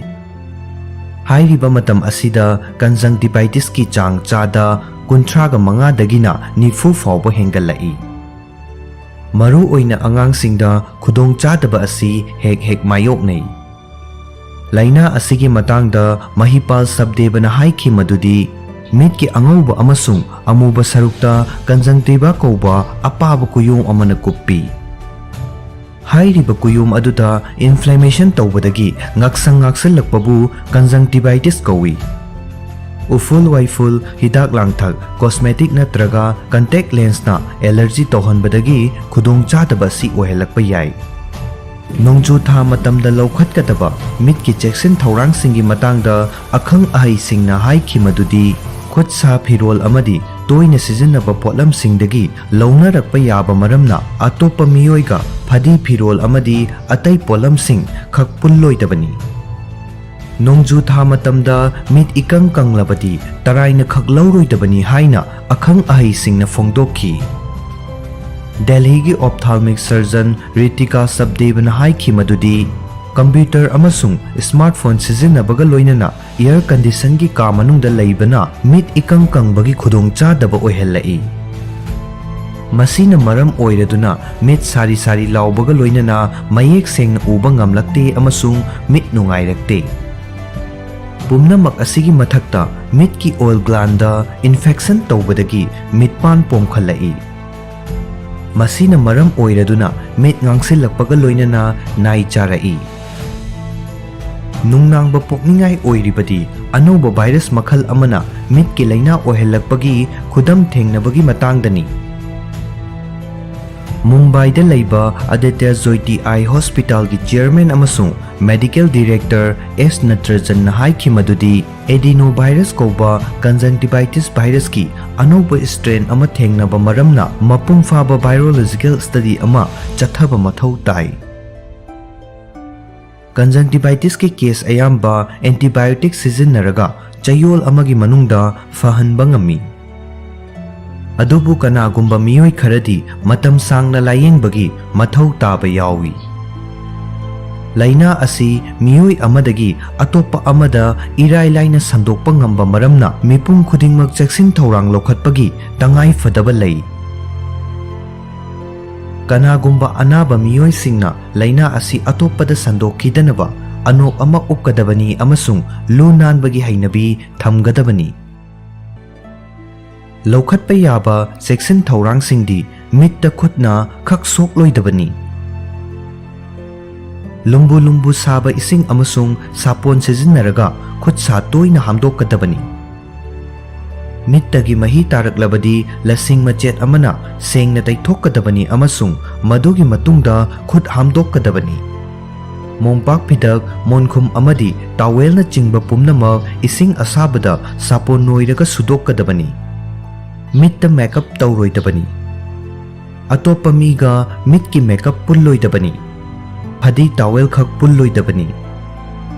ꯍꯥꯏꯔꯤꯕ ꯃꯇꯝ ꯑꯁꯤꯗ conjunctivitisꯀꯤ ꯆꯥꯡ ꯆꯥꯗ ꯀꯨꯟꯊ꯭ꯔꯥꯒ ꯃꯉꯥꯗꯒꯤꯅ ꯅꯤꯐꯨ ꯐꯥꯎꯕ ꯍꯦꯟꯒꯠꯂꯛꯏ꯫ ꯃꯔꯨꯑꯣꯏꯅ ꯑꯉꯥꯡꯁꯤꯡꯗ ꯈꯨꯗꯣꯡꯆꯥꯗꯕ ꯑꯁꯤ ꯍꯦꯛ ꯍꯦꯛ ꯃꯥꯌꯣꯛꯅꯩ꯫ ꯂꯥꯏꯅꯥ ꯑꯁꯤꯒꯤ ꯃꯇꯥꯡꯗ ꯃꯍꯤꯄꯥꯜ ꯁꯕꯗꯦꯕꯅ ꯍꯥꯏꯈꯤ ꯃꯗꯨꯗꯤ, ꯃꯤꯠꯀꯤ ꯑꯉꯧꯕ ꯑꯃꯁꯨꯡ ꯑꯃꯨꯕ ꯁꯔꯨꯛꯇ conjunctiva ꯀꯧꯕ ꯑꯄꯥꯕ ꯀꯨꯌꯣꯝ ꯑꯃꯅ ꯀꯨꯞꯄꯤ꯫ ꯍꯥꯏꯔꯤꯕ ꯀꯨꯌꯣꯝ ꯑꯗꯨꯗ inflammation ꯇꯧꯕꯗꯒꯤ ꯉꯥꯛꯁꯪ ꯉꯥꯛꯁꯜꯂꯛꯄꯕꯨ conjunctivitis ꯀꯧꯏ꯫ ꯎꯐꯨꯜ ꯋꯥꯏꯐꯨꯜ, ꯍꯤꯗꯥꯛ ꯂꯥꯡꯊꯛ, cosmetic ꯅꯠꯇ꯭ꯔꯒ contact lensꯅ allergy ꯇꯧꯍꯟꯕꯗꯒꯤ ꯈꯨꯗꯣꯡꯆꯥꯗꯕ ꯑꯁꯤ ꯑꯣꯏꯍꯜꯂꯛꯄ ꯌꯥꯏ꯫ ꯅꯣꯡꯖꯨ ꯊꯥ ꯃꯇꯝꯗ ꯂꯧꯈꯠꯀꯗꯕ ꯃꯤꯠꯀꯤ ꯆꯦꯛꯁꯤꯟ ꯊꯧꯔꯥꯡꯁꯤꯡꯒꯤ ꯃꯇꯥꯡꯗ ꯑꯈꯪ ꯑꯍꯩꯁꯤꯡꯅ ꯍꯥꯏꯈꯤ ꯃꯗꯨꯗꯤ, ꯈꯨꯠ ꯁꯥ ꯐꯤꯔꯣꯜ ꯑꯃꯗꯤ ꯇꯣꯏꯅ ꯁꯤꯖꯤꯟꯅꯕ ꯄꯣꯠꯂꯝꯁꯤꯡꯗꯒꯤ ꯂꯧꯅꯔꯛꯄ ꯌꯥꯕ ꯃꯔꯝꯅ ꯑꯇꯣꯞꯄ ꯃꯤꯑꯣꯏꯒ ꯐꯗꯤ ꯐꯤꯔꯣꯜ ꯑꯃꯗꯤ ꯑꯇꯩ ꯄꯣꯠꯂꯝꯁꯤꯡ ꯈꯛ ꯄꯨꯜꯂꯣꯏꯗꯕꯅꯤ꯫ ꯅꯣꯡꯖꯨ ꯊꯥ ꯃꯇꯝꯗ ꯃꯤꯠ ꯏꯀꯪ ꯀꯪꯂꯕꯗꯤ ꯇꯔꯥꯏꯅ ꯈꯛ ꯂꯧꯔꯣꯏꯗꯕꯅꯤ ꯍꯥꯏꯅ ꯑꯈꯪ ꯑꯍꯩꯁꯤꯡꯅ ꯐꯣꯡꯗꯣꯛꯈꯤ꯫ ꯗꯦꯜꯍꯤꯒꯤ ophthalmic surgeon ꯔꯤꯇꯤꯀꯥ ꯁꯕꯗꯦꯕꯅ ꯍꯥꯏꯈꯤ ꯃꯗꯨꯗꯤ, ꯀꯝꯄ꯭ꯌꯨꯇꯔ ꯑꯃꯁꯨꯡ ꯁ꯭ꯃꯥꯔꯠꯐꯣꯟ ꯁꯤꯖꯤꯟꯅꯕꯒ ꯂꯣꯏꯅꯅ air conditionꯒꯤ ꯀꯥ ꯃꯅꯨꯡꯗ ꯂꯩꯕꯅ ꯃꯤꯠ ꯏꯀꯪ ꯀꯪꯕꯒꯤ ꯈꯨꯗꯣꯡꯆꯥꯗꯕ ꯑꯣꯏꯍꯜꯂꯛꯏ꯫ ꯃꯁꯤꯅ ꯃꯔꯝ ꯑꯣꯏꯔꯗꯨꯅ ꯃꯤꯠ ꯁꯥꯔꯤ ꯁꯥꯔꯤ ꯂꯥꯎꯕꯒ ꯂꯣꯏꯅꯅ ꯃꯌꯦꯛ ꯁꯦꯡꯅ ꯎꯕ ꯉꯝꯂꯛꯇꯦ ꯑꯃꯁꯨꯡ ꯃꯤꯠ ꯅꯨꯡꯉꯥꯏꯔꯛꯇꯦ꯫ ꯄꯨꯝꯅꯃꯛ ꯑꯁꯤꯒꯤ ꯃꯊꯛꯇ, ꯃꯤꯠꯀꯤ ꯑꯣꯏꯜ ꯒ꯭ꯂꯥꯟꯗ ꯏꯟꯐꯦꯛꯁꯟ ꯇꯧꯕꯗꯒꯤ ꯃꯤꯠꯄꯥꯟ ꯄꯣꯝꯈꯠꯂꯛꯏ꯫ ꯃꯁꯤꯅ ꯃꯔꯝ ꯑꯣꯏꯔꯗꯨꯅ ꯃꯤꯠ ꯉꯥꯡꯁꯤꯜꯂꯛꯄꯒ ꯂꯣꯏꯅꯅ ꯅꯥꯏ ꯆꯥꯔꯛꯏ꯫ ꯅꯨꯡꯅꯥꯡꯕ ꯄꯣꯛꯅꯤꯡꯉꯥꯏ ꯑꯣꯏꯔꯤꯕꯗꯤ, ꯑꯅꯧꯕ ꯚꯥꯏꯔꯁ ꯃꯈꯜ ꯑꯃꯅ ꯃꯤꯠꯀꯤ ꯂꯥꯏꯅꯥ ꯑꯣꯏꯍꯜꯂꯛꯄꯒꯤ ꯈꯨꯗꯝ ꯊꯦꯡꯅꯕꯒꯤ ꯃꯇꯥꯡꯗꯅꯤ꯫ ꯃꯨꯝꯕꯥꯏꯗ ꯂꯩꯕ ꯑꯗꯤꯇ꯭ꯌ ꯖꯣꯏꯇꯤ ꯑꯥꯏ ꯍꯣꯁꯄꯤꯇꯥꯜꯒꯤ ꯆꯤꯌꯔꯃꯦꯟ ꯑꯃꯁꯨꯡ ꯃꯦꯗꯤꯀꯦꯜ ꯗꯤꯔꯦꯛꯇꯔ ꯑꯦꯁ ꯅꯇ꯭ꯔꯖꯟꯅ ꯍꯥꯏꯈꯤ ꯃꯗꯨꯗꯤ, ꯑꯦꯗꯤꯅꯣ ꯚꯥꯏꯔꯁ ꯀꯧꯕ ꯀꯟꯖꯪꯇꯤꯚꯥꯏꯇꯤꯁ ꯚꯥꯏꯔꯁꯀꯤ ꯑꯅꯧꯕ ꯁ꯭ꯇ꯭ꯔꯦꯟ ꯑꯃ ꯊꯦꯡꯅꯕ ꯃꯔꯝꯅ ꯃꯄꯨꯡ ꯐꯥꯕ ꯚꯥꯏꯔꯣꯂꯣꯖꯤꯀꯦꯜ ꯁ꯭ꯇꯗꯤ ꯑꯃ ꯆꯠꯊꯕ ꯃꯊꯧ ꯇꯥꯏ꯫ ꯀꯟꯖꯪꯇꯤꯚꯥꯏꯇꯤꯁꯀꯤ ꯀꯦꯁ ꯑꯌꯥꯝꯕ ꯑꯦꯟꯇꯤꯕꯥꯏꯑꯣꯇꯤꯛ ꯁꯤꯖꯤꯟꯅꯔꯒ ꯆꯌꯣꯜ ꯑꯃꯒꯤ ꯃꯅꯨꯡꯗ ꯐꯍꯟꯕ ꯉꯝꯃꯤ꯫ ꯑꯗꯨꯕꯨ ꯀꯅꯥꯒꯨꯝꯕ ꯃꯤꯑꯣꯏ ꯈꯔꯗꯤ ꯃꯇꯝ ꯁꯥꯡꯅ ꯂꯥꯌꯦꯡꯕꯒꯤ ꯃꯊꯧ ꯇꯥꯕ ꯌꯥꯎꯏ꯫ ꯂꯥꯏꯅꯥ ꯑꯁꯤ ꯃꯤꯑꯣꯏ ꯑꯃꯗꯒꯤ ꯑꯇꯣꯞꯄ ꯑꯃꯗ ꯏꯔꯥꯏ ꯂꯥꯏꯅ ꯁꯟꯗꯣꯛꯄ ꯉꯝꯕ ꯃꯔꯝꯅ ꯃꯤꯄꯨꯝ ꯈꯨꯗꯤꯡꯃꯛ ꯆꯦꯛꯁꯤꯟ ꯊꯧꯔꯥꯡ ꯂꯧꯈꯠꯄꯒꯤ ꯇꯉꯥꯏ ꯐꯗꯕ ꯂꯩ꯫ ꯀꯅꯥꯒꯨꯝꯕ ꯑꯅꯥꯕ ꯃꯤꯑꯣꯏꯁꯤꯡꯅ ꯂꯥꯏꯅꯥ ꯑꯁꯤ ꯑꯇꯣꯞꯄꯗ ꯁꯟꯗꯣꯛꯈꯤꯗꯅꯕ ꯑꯅꯣꯞ ꯑꯃ ꯎꯞꯀꯗꯕꯅꯤ ꯑꯃꯁꯨꯡ ꯂꯨ ꯅꯥꯟꯕꯒꯤ ꯍꯩꯅꯕꯤ ꯊꯝꯒꯗꯕꯅꯤ꯫ ꯂꯧꯈꯠꯄ ꯌꯥꯕ ꯆꯦꯛꯁꯤꯟ ꯊꯧꯔꯥꯡꯁꯤꯡꯗꯤ ꯃꯤꯠꯇ ꯈꯨꯠꯅ ꯈꯛ ꯁꯣꯛꯂꯣꯏꯗꯕꯅꯤ꯫ ꯂꯨꯝꯕꯨ ꯂꯨꯝꯕꯨ ꯁꯥꯕ ꯏꯁꯤꯡ ꯑꯃꯁꯨꯡ ꯁꯥꯄꯣꯟ ꯁꯤꯖꯤꯟꯅꯔꯒ ꯈꯨꯠ ꯁꯥ ꯇꯣꯏꯅ ꯍꯥꯝꯗꯣꯛꯀꯗꯕꯅꯤ꯫ ꯃꯤꯠꯇꯒꯤ ꯃꯍꯤ ꯇꯥꯔꯛꯂꯕꯗꯤ ꯂꯁꯤꯡ ꯃꯆꯦꯠ ꯑꯃꯅ ꯁꯦꯡꯅ ꯇꯩꯊꯣꯛꯀꯗꯕꯅꯤ ꯑꯃꯁꯨꯡ ꯃꯗꯨꯒꯤ ꯃꯇꯨꯡꯗ ꯈꯨꯠ ꯍꯥꯝꯗꯣꯛꯀꯗꯕꯅꯤ꯫ ꯃꯣꯝꯄꯥꯛ ꯐꯤꯗꯛ, ꯃꯣꯟꯈꯨꯝ ꯑꯃꯗꯤ ꯇꯥꯋꯦꯜꯅꯆꯤꯡꯕ ꯄꯨꯝꯅꯃꯛ ꯏꯁꯤꯡ ꯑꯁꯥꯕꯗ ꯁꯥꯄꯣꯟ ꯅꯣꯏꯔꯒ ꯁꯨꯗꯣꯛꯀꯗꯕꯅꯤ꯫ ꯃꯤꯠꯇ ꯃꯦꯀꯞ ꯇꯧꯔꯣꯏꯗꯕꯅꯤ꯫ ꯑꯇꯣꯞꯄ ꯃꯤꯒ ꯃꯤꯠꯀꯤ ꯃꯦꯀꯞ ꯄꯨꯜꯂꯣꯏꯗꯕꯅꯤ꯫ ꯐꯗꯤ ꯇꯥꯋꯦꯜ ꯈꯛ ꯄꯨꯜꯂꯣꯏꯗꯕꯅꯤ꯫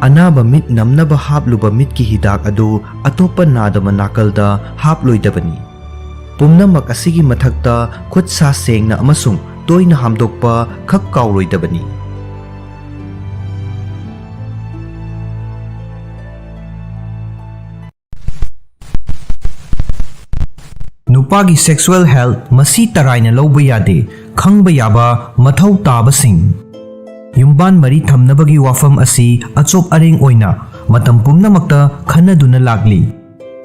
ꯑꯅꯥꯕ ꯃꯤꯠ ꯅꯝꯅꯕ ꯍꯥꯞꯂꯨꯕ ꯃꯤꯠꯀꯤ ꯍꯤꯗꯥꯛ ꯑꯗꯨ ꯑꯇꯣꯞꯄ ꯅꯥꯗꯕ ꯅꯥꯀꯜꯗ ꯍꯥꯞꯂꯣꯏꯗꯕꯅꯤ꯫ ꯄꯨꯝꯅꯃꯛ ꯑꯁꯤꯒꯤ ꯃꯊꯛꯇ ꯈꯨꯠ ꯁꯥ ꯁꯦꯡꯅ ꯑꯃꯁꯨꯡ ꯇꯣꯏꯅ ꯍꯥꯝꯗꯣꯛꯄ ꯈꯛ ꯀꯥꯎꯔꯣꯏꯗꯕꯅꯤ꯫ ꯅꯨꯄꯥꯒꯤ sexual health ꯃꯁꯤ ꯇꯔꯥꯏꯅ ꯂꯧꯕ ꯌꯥꯗꯦ꯫ ꯈꯪꯕ ꯌꯥꯕ ꯃꯊꯧ ꯇꯥꯕꯁꯤꯡ꯫ ꯌꯨꯝꯕꯥꯟ ꯃꯔꯤ ꯊꯝꯅꯕꯒꯤ ꯋꯥꯐꯝ ꯑꯁꯤ ꯑꯆꯣꯞ ꯑꯔꯦꯡ ꯑꯣꯏꯅ ꯃꯇꯝ ꯄꯨꯝꯅꯃꯛꯇ ꯈꯟꯅꯗꯨꯅ ꯂꯥꯛꯂꯤ,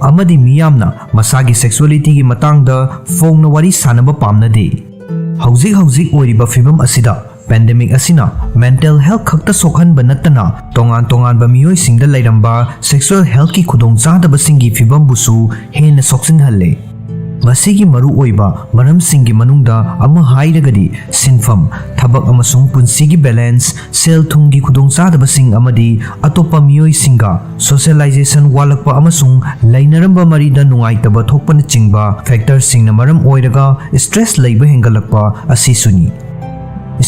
ꯑꯃꯗꯤ ꯃꯤꯌꯥꯝꯅ ꯃꯁꯥꯒꯤ sexualityꯒꯤ ꯃꯇꯥꯡꯗ ꯐꯣꯡꯅ ꯋꯥꯔꯤ ꯁꯥꯅꯕ ꯄꯥꯝꯅꯗꯦ꯫ ꯍꯧꯖꯤꯛ ꯍꯧꯖꯤꯛ ꯑꯣꯏꯔꯤꯕ ꯐꯤꯕꯝ ꯑꯁꯤꯗ, pandemic ꯑꯁꯤꯅ mental health ꯈꯛꯇ ꯁꯣꯛꯍꯟꯕ ꯅꯠꯇꯅ ꯇꯣꯉꯥꯟ ꯇꯣꯉꯥꯟꯕ ꯃꯤꯑꯣꯏꯁꯤꯡꯗ ꯂꯩꯔꯝꯕ sexual healthꯀꯤ ꯈꯨꯗꯣꯡꯆꯥꯗꯕꯁꯤꯡꯒꯤ ꯐꯤꯕꯝꯕꯨꯁꯨ ꯍꯦꯟꯅ ꯁꯣꯛꯆꯤꯟꯍꯜꯂꯦ꯫ ꯃꯁꯤꯒꯤ ꯃꯔꯨꯑꯣꯏꯕ ꯃꯔꯝꯁꯤꯡꯒꯤ ꯃꯅꯨꯡꯗ ꯑꯃ ꯍꯥꯏꯔꯒꯗꯤ ꯁꯤꯟꯐꯝ, ꯊꯕꯛ ꯑꯃꯁꯨꯡ ꯄꯨꯟꯁꯤꯒꯤ balance, ꯁꯦꯜ ꯊꯨꯝꯒꯤ ꯈꯨꯗꯣꯡꯆꯥꯗꯕꯁꯤꯡ ꯑꯃꯗꯤ ꯑꯇꯣꯞꯄ ꯃꯤꯑꯣꯏꯁꯤꯡꯒ socialization ꯋꯥꯠꯂꯛꯄ ꯑꯃꯁꯨꯡ ꯂꯩꯅꯔꯝꯕ ꯃꯔꯤꯗ ꯅꯨꯡꯉꯥꯏꯇꯕ ꯊꯣꯛꯄꯅꯆꯤꯡꯕ factorꯁꯤꯡꯅ ꯃꯔꯝ ꯑꯣꯏꯔꯒ stress ꯂꯩꯕ ꯍꯦꯟꯒꯠꯂꯛꯄ ꯑꯁꯤꯁꯨꯅꯤ꯫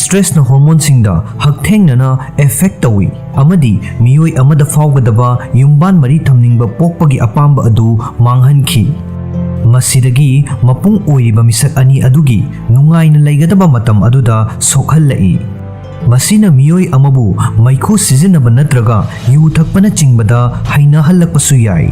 Stressꯅ hormoneꯁꯤꯡꯗ ꯍꯛꯊꯦꯡꯅꯅ effect ꯇꯧꯏ ꯑꯃꯗꯤ ꯃꯤꯑꯣꯏ ꯑꯃꯗ ꯐꯥꯎꯒꯗꯕ ꯌꯨꯝꯕꯥꯟ ꯃꯔꯤ ꯊꯝꯅꯤꯡꯕ ꯄꯣꯛꯄꯒꯤ ꯑꯄꯥꯝꯕ ꯑꯗꯨ ꯃꯥꯡꯍꯟꯈꯤ꯫ ꯃꯁꯤꯗꯒꯤ ꯃꯄꯨꯡ ꯑꯣꯏꯔꯤꯕ ꯃꯤꯁꯛ ꯑꯅꯤ ꯑꯗꯨꯒꯤ ꯅꯨꯡꯉꯥꯏꯅ ꯂꯩꯒꯗꯕ ꯃꯇꯝ ꯑꯗꯨꯗ ꯁꯣꯛꯍꯜꯂꯛꯏ꯫ ꯃꯁꯤꯅ ꯃꯤꯑꯣꯏ ꯑꯃꯕꯨ ꯃꯩꯈꯨ ꯁꯤꯖꯤꯟꯅꯕ ꯅꯠꯇ꯭ꯔꯒ ꯌꯨ ꯊꯛꯄꯅꯆꯤꯡꯕꯗ ꯍꯩꯅꯍꯜꯂꯛꯄꯁꯨ ꯌꯥꯏ꯫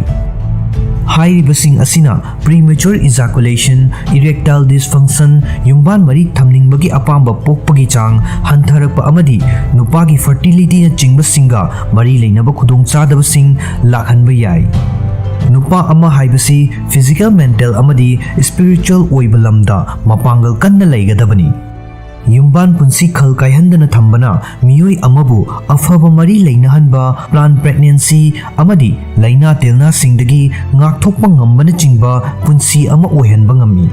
ꯍꯥꯏꯔꯤꯕꯁꯤꯡ ꯑꯁꯤꯅ premature ejaculation, erectile dysfunction, ꯌꯨꯝꯕꯥꯟ ꯃꯔꯤ ꯊꯝꯅꯤꯡꯕꯒꯤ ꯑꯄꯥꯝꯕ ꯄꯣꯛꯄꯒꯤ ꯆꯥꯡ ꯍꯟꯊꯔꯛꯄ ꯑꯃꯗꯤ ꯅꯨꯄꯥꯒꯤ fertilityꯅꯆꯤꯡꯕꯁꯤꯡꯒ ꯃꯔꯤ ꯂꯩꯅꯕ ꯈꯨꯗꯣꯡꯆꯥꯗꯕꯁꯤꯡ ꯂꯥꯛꯍꯟꯕ ꯌꯥꯏ꯫ ꯅꯨꯄꯥ ꯑꯃ ꯍꯥꯏꯕꯁꯤ physical, mental ꯑꯃꯗꯤ spiritual ꯑꯣꯏꯕ ꯂꯝꯗ ꯃꯄꯥꯡꯒꯜ ꯀꯟꯅ ꯂꯩꯒꯗꯕꯅꯤ꯫ ꯌꯨꯝꯕꯥꯟ ꯄꯨꯟꯁꯤ ꯈꯜ ꯀꯥꯏꯍꯟꯗꯅ ꯊꯝꯕꯅ ꯃꯤꯑꯣꯏ ꯑꯃꯕꯨ ꯑꯐꯕ ꯃꯔꯤ ꯂꯩꯅꯍꯟꯕ, planned pregnancy ꯑꯃꯗꯤ ꯂꯥꯏꯅꯥ ꯇꯤꯜꯅꯥꯁꯤꯡꯗꯒꯤ ꯉꯥꯛꯊꯣꯛꯄ ꯉꯝꯕꯅꯆꯤꯡꯕ ꯄꯨꯟꯁꯤ ꯑꯃ ꯑꯣꯏꯍꯟꯕ ꯉꯝꯃꯤ꯫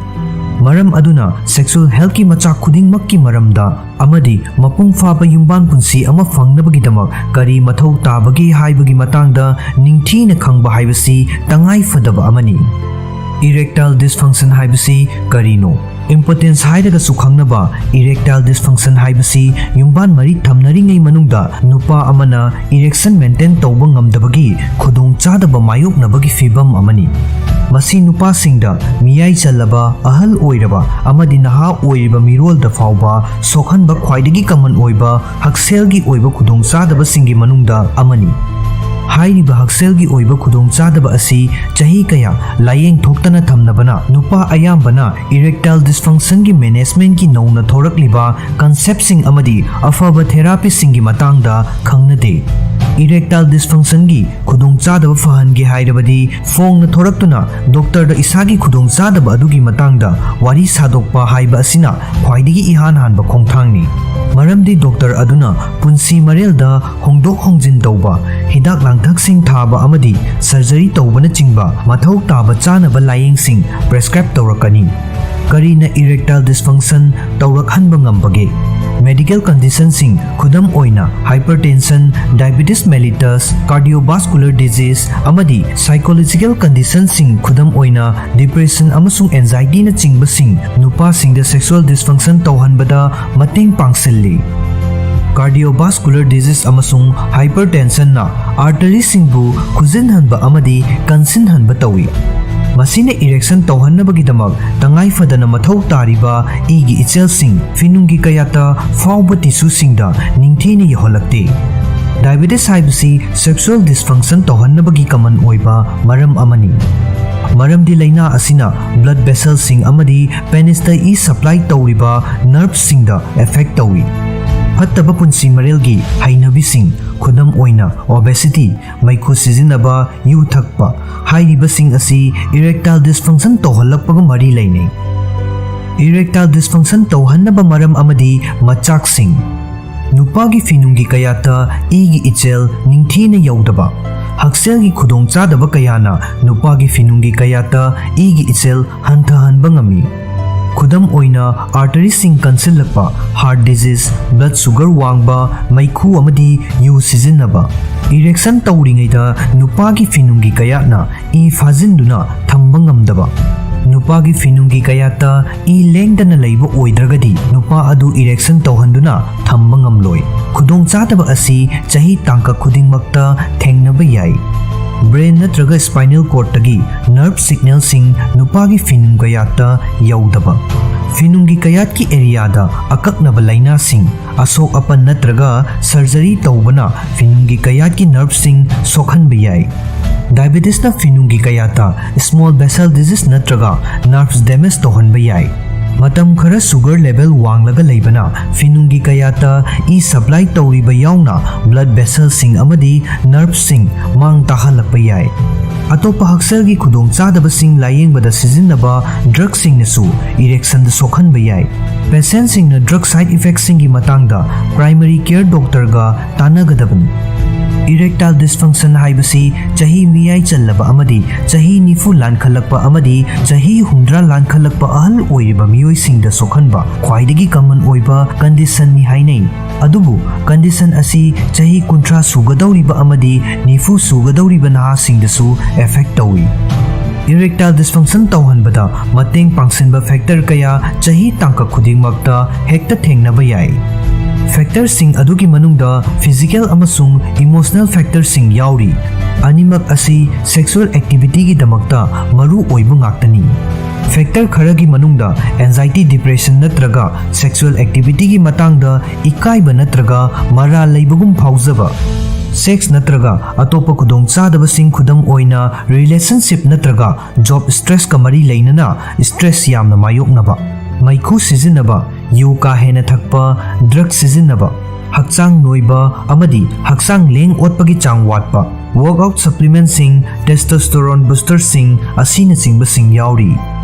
ꯃꯔꯝ ꯑꯗꯨꯅ sexual healthꯀꯤ ꯃꯆꯥꯛ ꯈꯨꯗꯤꯡꯃꯛꯀꯤ ꯃꯔꯝꯗ ꯑꯃꯗꯤ ꯃꯄꯨꯡ ꯐꯥꯕ ꯌꯨꯝꯕꯥꯟ ꯄꯨꯟꯁꯤ ꯑꯃ ꯐꯪꯅꯕꯒꯤꯗꯃꯛ ꯀꯔꯤ ꯃꯊꯧ ꯇꯥꯕꯒꯦ ꯍꯥꯏꯕꯒꯤ ꯃꯇꯥꯡꯗ ꯅꯤꯡꯊꯤꯅ ꯈꯪꯕ ꯍꯥꯏꯕꯁꯤ ꯇꯉꯥꯏ ꯐꯗꯕ ꯑꯃꯅꯤ꯫ Erectile dysfunction ꯍꯥꯏꯕꯁꯤ ꯀꯔꯤꯅꯣ? Impotence ꯍꯥꯏꯔꯒꯁꯨ ꯈꯪꯅꯕ erectile dysfunction ꯍꯥꯏꯕꯁꯤ ꯌꯨꯝꯕꯥꯟ ꯃꯔꯤ ꯊꯝꯅꯔꯤꯉꯩ ꯃꯅꯨꯡꯗ ꯅꯨꯄꯥ ꯑꯃꯅ erection maintain ꯇꯧꯕ ꯉꯝꯗꯕꯒꯤ ꯈꯨꯗꯣꯡꯆꯥꯗꯕ ꯃꯥꯌꯣꯛꯅꯕꯒꯤ ꯐꯤꯚꯝ ꯑꯃꯅꯤ꯫ ꯃꯁꯤ ꯅꯨꯄꯥꯁꯤꯡꯗ, ꯃꯤꯌꯥꯏ ꯆꯜꯂꯕ, ꯑꯍꯜ ꯑꯣꯏꯔꯕ ꯑꯃꯗꯤ ꯅꯍꯥ ꯑꯣꯏꯔꯤꯕ ꯃꯤꯔꯣꯜꯗ ꯐꯥꯎꯕ ꯁꯣꯛꯍꯟꯕ ꯈ꯭ꯋꯥꯏꯗꯒꯤ common ꯑꯣꯏꯕ ꯍꯛꯁꯦꯜꯒꯤ ꯑꯣꯏꯕ ꯈꯨꯗꯣꯡꯆꯥꯗꯕꯁꯤꯡꯒꯤ ꯃꯅꯨꯡꯗ ꯑꯃꯅꯤ꯫ ꯍꯥꯏꯔꯤꯕ ꯍꯛꯁꯦꯜꯒꯤ ꯑꯣꯏꯕ ꯈꯨꯗꯣꯡꯆꯥꯗꯕ ꯑꯁꯤ ꯆꯍꯤ ꯀꯌꯥ ꯂꯥꯌꯦꯡ ꯊꯣꯛꯇꯅ ꯊꯝꯅꯕꯅ, ꯅꯨꯄꯥ ꯑꯌꯥꯝꯕꯅ erectile dysfunctionꯒꯤ managementꯀꯤ ꯅꯧꯅ ꯊꯣꯔꯛꯂꯤꯕ conceptꯁꯤꯡ ꯑꯃꯗꯤ ꯑꯐꯕ therapyꯁꯤꯡꯒꯤ ꯃꯇꯥꯡꯗ ꯈꯪꯅꯗꯦ꯫ Erectile dysfunctionꯒꯤ ꯈꯨꯗꯣꯡꯆꯥꯗꯕ ꯐꯍꯟꯒꯦ ꯍꯥꯏꯔꯕꯗꯤ, ꯐꯣꯡꯅ ꯊꯣꯔꯛꯇꯨꯅ doctorꯗ ꯏꯁꯥꯒꯤ ꯈꯨꯗꯣꯡꯆꯥꯗꯕ ꯑꯗꯨꯒꯤ ꯃꯇꯥꯡꯗ ꯋꯥꯔꯤ ꯁꯥꯗꯣꯛꯄ ꯍꯥꯏꯕ ꯑꯁꯤꯅ ꯈ꯭ꯋꯥꯏꯗꯒꯤ ꯏꯍꯥꯟ ꯍꯥꯟꯕ ꯈꯣꯡꯊꯥꯡꯅꯤ꯫ ꯃꯔꯝꯗꯤ doctor ꯑꯗꯨꯅ ꯄꯨꯟꯁꯤ ꯃꯔꯦꯜꯗ ꯍꯣꯡꯗꯣꯛ ꯍꯣꯡꯖꯤꯟ ꯇꯧꯕ, ꯍꯤꯗꯥꯛ ꯂꯥꯡꯊꯛꯁꯤꯡ ꯊꯥꯕ ꯑꯃꯗꯤ surgery ꯇꯧꯕꯅꯆꯤꯡꯕ ꯃꯊꯧ ꯇꯥꯕ ꯆꯥꯅꯕ ꯂꯥꯌꯦꯡꯁꯤꯡ prescribe ꯇꯧꯔꯛꯀꯅꯤ꯫ ꯀꯔꯤꯅ erectile dysfunction ꯇꯧꯔꯛꯍꯟꯕ ꯉꯝꯕꯒꯦ? Medical conditionꯁꯤꯡ, ꯈꯨꯗꯝ ꯑꯣꯏꯅ hypertension, diabetes mellitus, cardiovascular disease, ꯑꯃꯗꯤ psychological conditionꯁꯤꯡ, ꯈꯨꯗꯝ ꯑꯣꯏꯅ depression ꯑꯃꯁꯨꯡ anxietyꯅꯆꯤꯡꯕꯁꯤꯡ, ꯅꯨꯄꯥꯁꯤꯡꯗ sexual dysfunction ꯇꯧꯍꯟꯕꯗ ꯃꯇꯦꯡ ꯄꯥꯡꯁꯤꯜꯂꯤ꯫ Cardiovascular disease ꯑꯃꯁꯨꯡ hypertensionꯅ arteryꯁꯤꯡꯕꯨ ꯈꯨꯖꯤꯟꯍꯟꯕ ꯑꯃꯗꯤ ꯀꯟꯁꯤꯟꯍꯟꯕ ꯇꯧꯏ꯫ ꯃꯁꯤꯅ erection ꯇꯧꯍꯟꯅꯕꯒꯤꯗꯃꯛ ꯇꯉꯥꯏ ꯐꯗꯅ ꯃꯊꯧ ꯇꯥꯔꯤꯕ ꯏꯒꯤ ꯏꯆꯦꯜꯁꯤꯡ ꯐꯤꯅꯨꯡꯒꯤ ꯀꯌꯥꯠꯇ ꯐꯥꯎꯕ tissueꯁꯤꯡꯗ ꯅꯤꯡꯊꯤꯅ ꯌꯧꯍꯜꯂꯛꯇꯦ꯫ Diabetes ꯍꯥꯏꯕꯁꯤ sexual dysfunction ꯇꯧꯍꯟꯅꯕꯒꯤ common ꯑꯣꯏꯕ ꯃꯔꯝ ꯑꯃꯅꯤ꯫ ꯃꯔꯝꯗꯤ ꯂꯥꯏꯅꯥ ꯑꯁꯤꯅ blood vesselꯁꯤꯡ ꯑꯃꯗꯤ penisꯇ ꯏ supply ꯇꯧꯔꯤꯕ nerveꯁꯤꯡꯗ affect ꯇꯧꯏ꯫ ꯐꯠꯇꯕ ꯄꯨꯟꯁꯤ ꯃꯔꯦꯜꯒꯤ ꯍꯩꯅꯕꯤꯁꯤꯡ, ꯈꯨꯗꯝ ꯑꯣꯏꯅ obesity, ꯃꯩꯈꯨ ꯁꯤꯖꯤꯟꯅꯕ, ꯌꯨ ꯊꯛꯄ, ꯍꯥꯏꯔꯤꯕꯁꯤꯡ ꯑꯁꯤ erectile dysfunction ꯇꯧꯍꯜꯂꯛꯄꯒ ꯃꯔꯤ ꯂꯩꯅꯩ꯫ Erectile dysfunction ꯇꯧꯍꯟꯅꯕ ꯃꯔꯝ ꯑꯃꯗꯤ ꯃꯆꯥꯛꯁꯤꯡ꯫ ꯅꯨꯄꯥꯒꯤ ꯐꯤꯅꯨꯡꯒꯤ ꯀꯌꯥꯠꯇ ꯏꯒꯤ ꯏꯆꯦꯜ ꯅꯤꯡꯊꯤꯅ ꯌꯧꯗꯕ꯫ ꯍꯛꯁꯦꯜꯒꯤ ꯈꯨꯗꯣꯡꯆꯥꯗꯕ ꯀꯌꯥꯅ ꯅꯨꯄꯥꯒꯤ ꯐꯤꯅꯨꯡꯒꯤ ꯀꯌꯥꯠꯇ ꯏꯒꯤ ꯏꯆꯦꯜ ꯍꯟꯊꯍꯟꯕ ꯉꯝꯃꯤ꯫ ꯈꯨꯗꯝ ꯑꯣꯏꯅ, ꯑꯥꯔꯇꯔꯤꯁꯤꯡ ꯀꯟꯁꯤꯜꯂꯛꯄ, ꯍꯥꯔꯠ ꯗꯤꯖꯤꯖ, ꯕ꯭ꯂꯗ ꯁꯨꯒꯔ ꯋꯥꯡꯕ, ꯃꯩꯈꯨ ꯑꯃꯗꯤ ꯌꯨ ꯁꯤꯖꯤꯟꯅꯕ꯫ ꯏꯔꯦꯛꯁꯟ ꯇꯧꯔꯤꯉꯩꯗ ꯅꯨꯄꯥꯒꯤ ꯐꯤꯅꯨꯡꯒꯤ ꯀꯌꯥꯠꯅ ꯏ ꯐꯥꯖꯤꯟꯗꯨꯅ ꯊꯝꯕ ꯉꯝꯗꯕ꯫ ꯅꯨꯄꯥꯒꯤ ꯐꯤꯅꯨꯡꯒꯤ ꯀꯌꯥꯠꯇ ꯏ ꯂꯦꯡꯗꯅ ꯂꯩꯕ ꯑꯣꯏꯗ꯭ꯔꯒꯗꯤ ꯅꯨꯄꯥ ꯑꯗꯨ ꯏꯔꯦꯛꯁꯟ ꯇꯧꯍꯟꯗꯨꯅ ꯊꯝꯕ ꯉꯝꯂꯣꯏ꯫ ꯈꯨꯗꯣꯡꯆꯥꯗꯕ ꯑꯁꯤ ꯆꯍꯤ ꯇꯥꯡꯀꯛ ꯈꯨꯗꯤꯡꯃꯛꯇ ꯊꯦꯡꯅꯕ ꯌꯥꯏ꯫ ꯕ꯭ꯔꯦꯟ ꯅꯠꯇ꯭ꯔꯒ ꯁ꯭ꯄꯥꯏꯅꯦꯜ ꯀꯣꯔꯗꯇꯒꯤ ꯅꯔꯚ ꯁꯤꯒꯅꯦꯜꯁꯤꯡ ꯅꯨꯄꯥꯒꯤ ꯐꯤꯅꯨꯡ ꯀꯌꯥꯠꯇ ꯌꯧꯗꯕ꯫ ꯐꯤꯅꯨꯡꯒꯤ ꯀꯌꯥꯠꯀꯤ ꯑꯦꯔꯤꯌꯥꯗ ꯑꯀꯛꯅꯕ ꯂꯥꯏꯅꯥꯁꯤꯡ, ꯑꯁꯣꯛ ꯑꯄꯟ ꯅꯠꯇ꯭ꯔꯒ ꯁꯔꯖꯔꯤ ꯇꯧꯕꯅ ꯐꯤꯅꯨꯡꯒꯤ ꯀꯌꯥꯠꯀꯤ ꯅꯔꯚꯁꯤꯡ ꯁꯣꯛꯍꯟꯕ ꯌꯥꯏ꯫ ꯗꯥꯏꯕꯦꯇꯤꯁꯅ ꯐꯤꯅꯨꯡꯒꯤ ꯀꯌꯥꯠꯇ ꯁ꯭ꯃꯣꯜ ꯚꯦꯁꯦꯜ ꯗꯤꯖꯤꯖ ꯅꯠꯇ꯭ꯔꯒ ꯅꯔꯚꯁ ꯗꯦꯃꯦꯖ ꯇꯧꯍꯟꯕ ꯌꯥꯏ꯫ ꯃꯇꯝ ꯈꯔ ꯁꯨꯒꯔ ꯂꯦꯚꯦꯜ ꯋꯥꯡꯂꯒ ꯂꯩꯕꯅ ꯐꯤꯅꯨꯡꯒꯤ ꯀꯌꯥꯠꯇ ꯏ ꯁꯄ꯭ꯂꯥꯏ ꯇꯧꯔꯤꯕ ꯌꯥꯎꯅ ꯕ꯭ꯂꯗ ꯚꯦꯁꯦꯜꯁꯤꯡ ꯑꯃꯗꯤ ꯅꯔꯚꯁꯤꯡ ꯃꯥꯡ ꯇꯥꯍꯜꯂꯛꯄ ꯌꯥꯏ꯫ ꯑꯇꯣꯞꯄ ꯍꯛꯁꯦꯜꯒꯤ ꯈꯨꯗꯣꯡꯆꯥꯗꯕꯁꯤꯡ ꯂꯥꯌꯦꯡꯕꯗ ꯁꯤꯖꯤꯟꯅꯕ ꯗ꯭ꯔꯒꯁꯤꯡꯅꯁꯨ ꯏꯔꯦꯛꯁꯟꯗ ꯁꯣꯛꯍꯟꯕ ꯌꯥꯏ꯫ ꯄꯦꯁꯦꯟꯁꯤꯡꯅ ꯗ꯭ꯔꯒ ꯁꯥꯏꯗ ꯏꯐꯦꯛꯁꯤꯡꯒꯤ ꯃꯇꯥꯡꯗ ꯄ꯭ꯔꯥꯏꯃꯔꯤ ꯀꯦꯌꯔ ꯗꯣꯛꯇꯔꯒ ꯇꯥꯟꯅꯒꯗꯕꯅꯤ꯫ ꯏꯔꯦꯛꯇꯥꯏꯜ ꯗꯤꯁꯐꯪꯁꯟ ꯍꯥꯏꯕꯁꯤ ꯆꯍꯤ ꯃꯤꯌꯥꯏ ꯆꯜꯂꯕ ꯑꯃꯗꯤ ꯆꯍꯤ ꯅꯤꯐꯨ ꯂꯥꯟꯈꯠꯂꯛꯄ ꯑꯃꯗꯤ ꯆꯍꯤ ꯍꯨꯝꯗ꯭ꯔꯥ ꯂꯥꯟꯈꯠꯂꯛꯄ ꯑꯍꯜ ꯑꯣꯏꯔꯤꯕ ꯃꯤꯑꯣꯏꯁꯤꯡꯗ ꯁꯣꯛꯍꯟꯕ ꯈ꯭ꯋꯥꯏꯗꯒꯤ ꯀꯃꯟ ꯑꯣꯏꯕ ꯀꯟꯗꯤꯁꯟꯅꯤ ꯍꯥꯏꯅꯩ꯫ ꯑꯗꯨꯕꯨ ꯀꯟꯗꯤꯁꯟ ꯑꯁꯤ ꯆꯍꯤ ꯀꯨꯟꯊ꯭ꯔꯥ ꯁꯨꯒꯗꯧꯔꯤꯕ ꯑꯃꯗꯤ ꯅꯤꯐꯨ ꯁꯨꯒꯗꯧꯔꯤꯕ ꯅꯍꯥꯁꯤꯡꯗꯁꯨ ꯑꯦꯐꯦꯛ ꯇꯧꯏ꯫ ꯏꯔꯦꯛꯇꯥꯏꯜ ꯗꯤꯁꯐꯪꯁꯟ ꯇꯧꯍꯟꯕꯗ ꯃꯇꯦꯡ ꯄꯥꯡꯁꯤꯟꯕ ꯐꯦꯛꯇꯔ ꯀꯌꯥ ꯆꯍꯤ ꯇꯥꯡꯀꯛ ꯈꯨꯗꯤꯡꯃꯛꯇ ꯍꯦꯛꯇ ꯊꯦꯡꯅꯕ ꯌꯥꯏ꯫ ꯐꯦꯛꯇꯔꯁꯤꯡ ꯑꯗꯨꯒꯤ ꯃꯅꯨꯡꯗ ꯐꯤꯖꯤꯀꯦꯜ ꯑꯃꯁꯨꯡ ꯏꯃꯣꯁꯅꯦꯜ ꯐꯦꯛꯇꯔꯁꯤꯡ ꯌꯥꯎꯔꯤ꯫ ꯑꯅꯤꯃꯛ ꯑꯁꯤ ꯁꯦꯛꯁꯨꯑꯦꯜ ꯑꯦꯛꯇꯤꯚꯤꯇꯤꯒꯤꯗꯃꯛꯇ ꯃꯔꯨ ꯑꯣꯏꯕ ꯉꯥꯛꯇꯅꯤ꯫ ꯐꯦꯛꯇꯔ ꯈꯔꯒꯤ ꯃꯅꯨꯡꯗ ꯑꯦꯟꯖꯥꯏꯇꯤ, ꯗꯤꯄ꯭ꯔꯦꯁꯟ ꯅꯠꯇ꯭ꯔꯒ ꯁꯦꯛꯁꯨꯑꯦꯜ ꯑꯦꯛꯇꯤꯚꯤꯇꯤꯒꯤ ꯃꯇꯥꯡꯗ ꯏꯀꯥꯏꯕ ꯅꯠꯇ꯭ꯔꯒ ꯃꯔꯥꯜ ꯂꯩꯕꯒꯨꯝ ꯐꯥꯎꯖꯕ, ꯁꯦꯛꯁ ꯅꯠꯇ꯭ꯔꯒ ꯑꯇꯣꯞꯄ ꯈꯨꯗꯣꯡꯆꯥꯗꯕꯁꯤꯡ, ꯈꯨꯗꯝ ꯑꯣꯏꯅ ꯔꯤꯂꯦꯁꯟꯁꯤꯞ ꯅꯠꯇ꯭ꯔꯒ ꯖꯣꯕ ꯁ꯭ꯇ꯭ꯔꯦꯁꯀ ꯃꯔꯤ ꯂꯩꯅꯅ ꯁ꯭ꯇ꯭ꯔꯦꯁ ꯌꯥꯝꯅ ꯃꯥꯌꯣꯛꯅꯕ, ꯃꯩꯈꯨ ꯁꯤꯖꯤꯟꯅꯕ, ꯌꯨ ꯀꯥ ꯍꯦꯟꯅ ꯊꯛꯄ, ꯗ꯭ꯔꯒ ꯁꯤꯖꯤꯟꯅꯕ, ꯍꯛꯆꯥꯡ ꯅꯣꯏꯕ ꯑꯃꯗꯤ ꯍꯛꯆꯥꯡ ꯂꯦꯡ ꯑꯣꯠꯄꯒꯤ ꯆꯥꯡ ꯋꯥꯠꯄ, ꯋꯥꯔꯛꯑꯥꯎꯠ ꯁꯄ꯭ꯂꯤꯃꯦꯟꯠꯁꯤꯡ, ꯇꯦꯁꯇꯣꯁꯇꯦꯔꯣꯟ ꯕꯨꯁꯇꯔꯁꯤꯡ ꯑꯁꯤꯅꯆꯤꯡꯕꯁꯤꯡ ꯌꯥꯎꯔꯤ꯫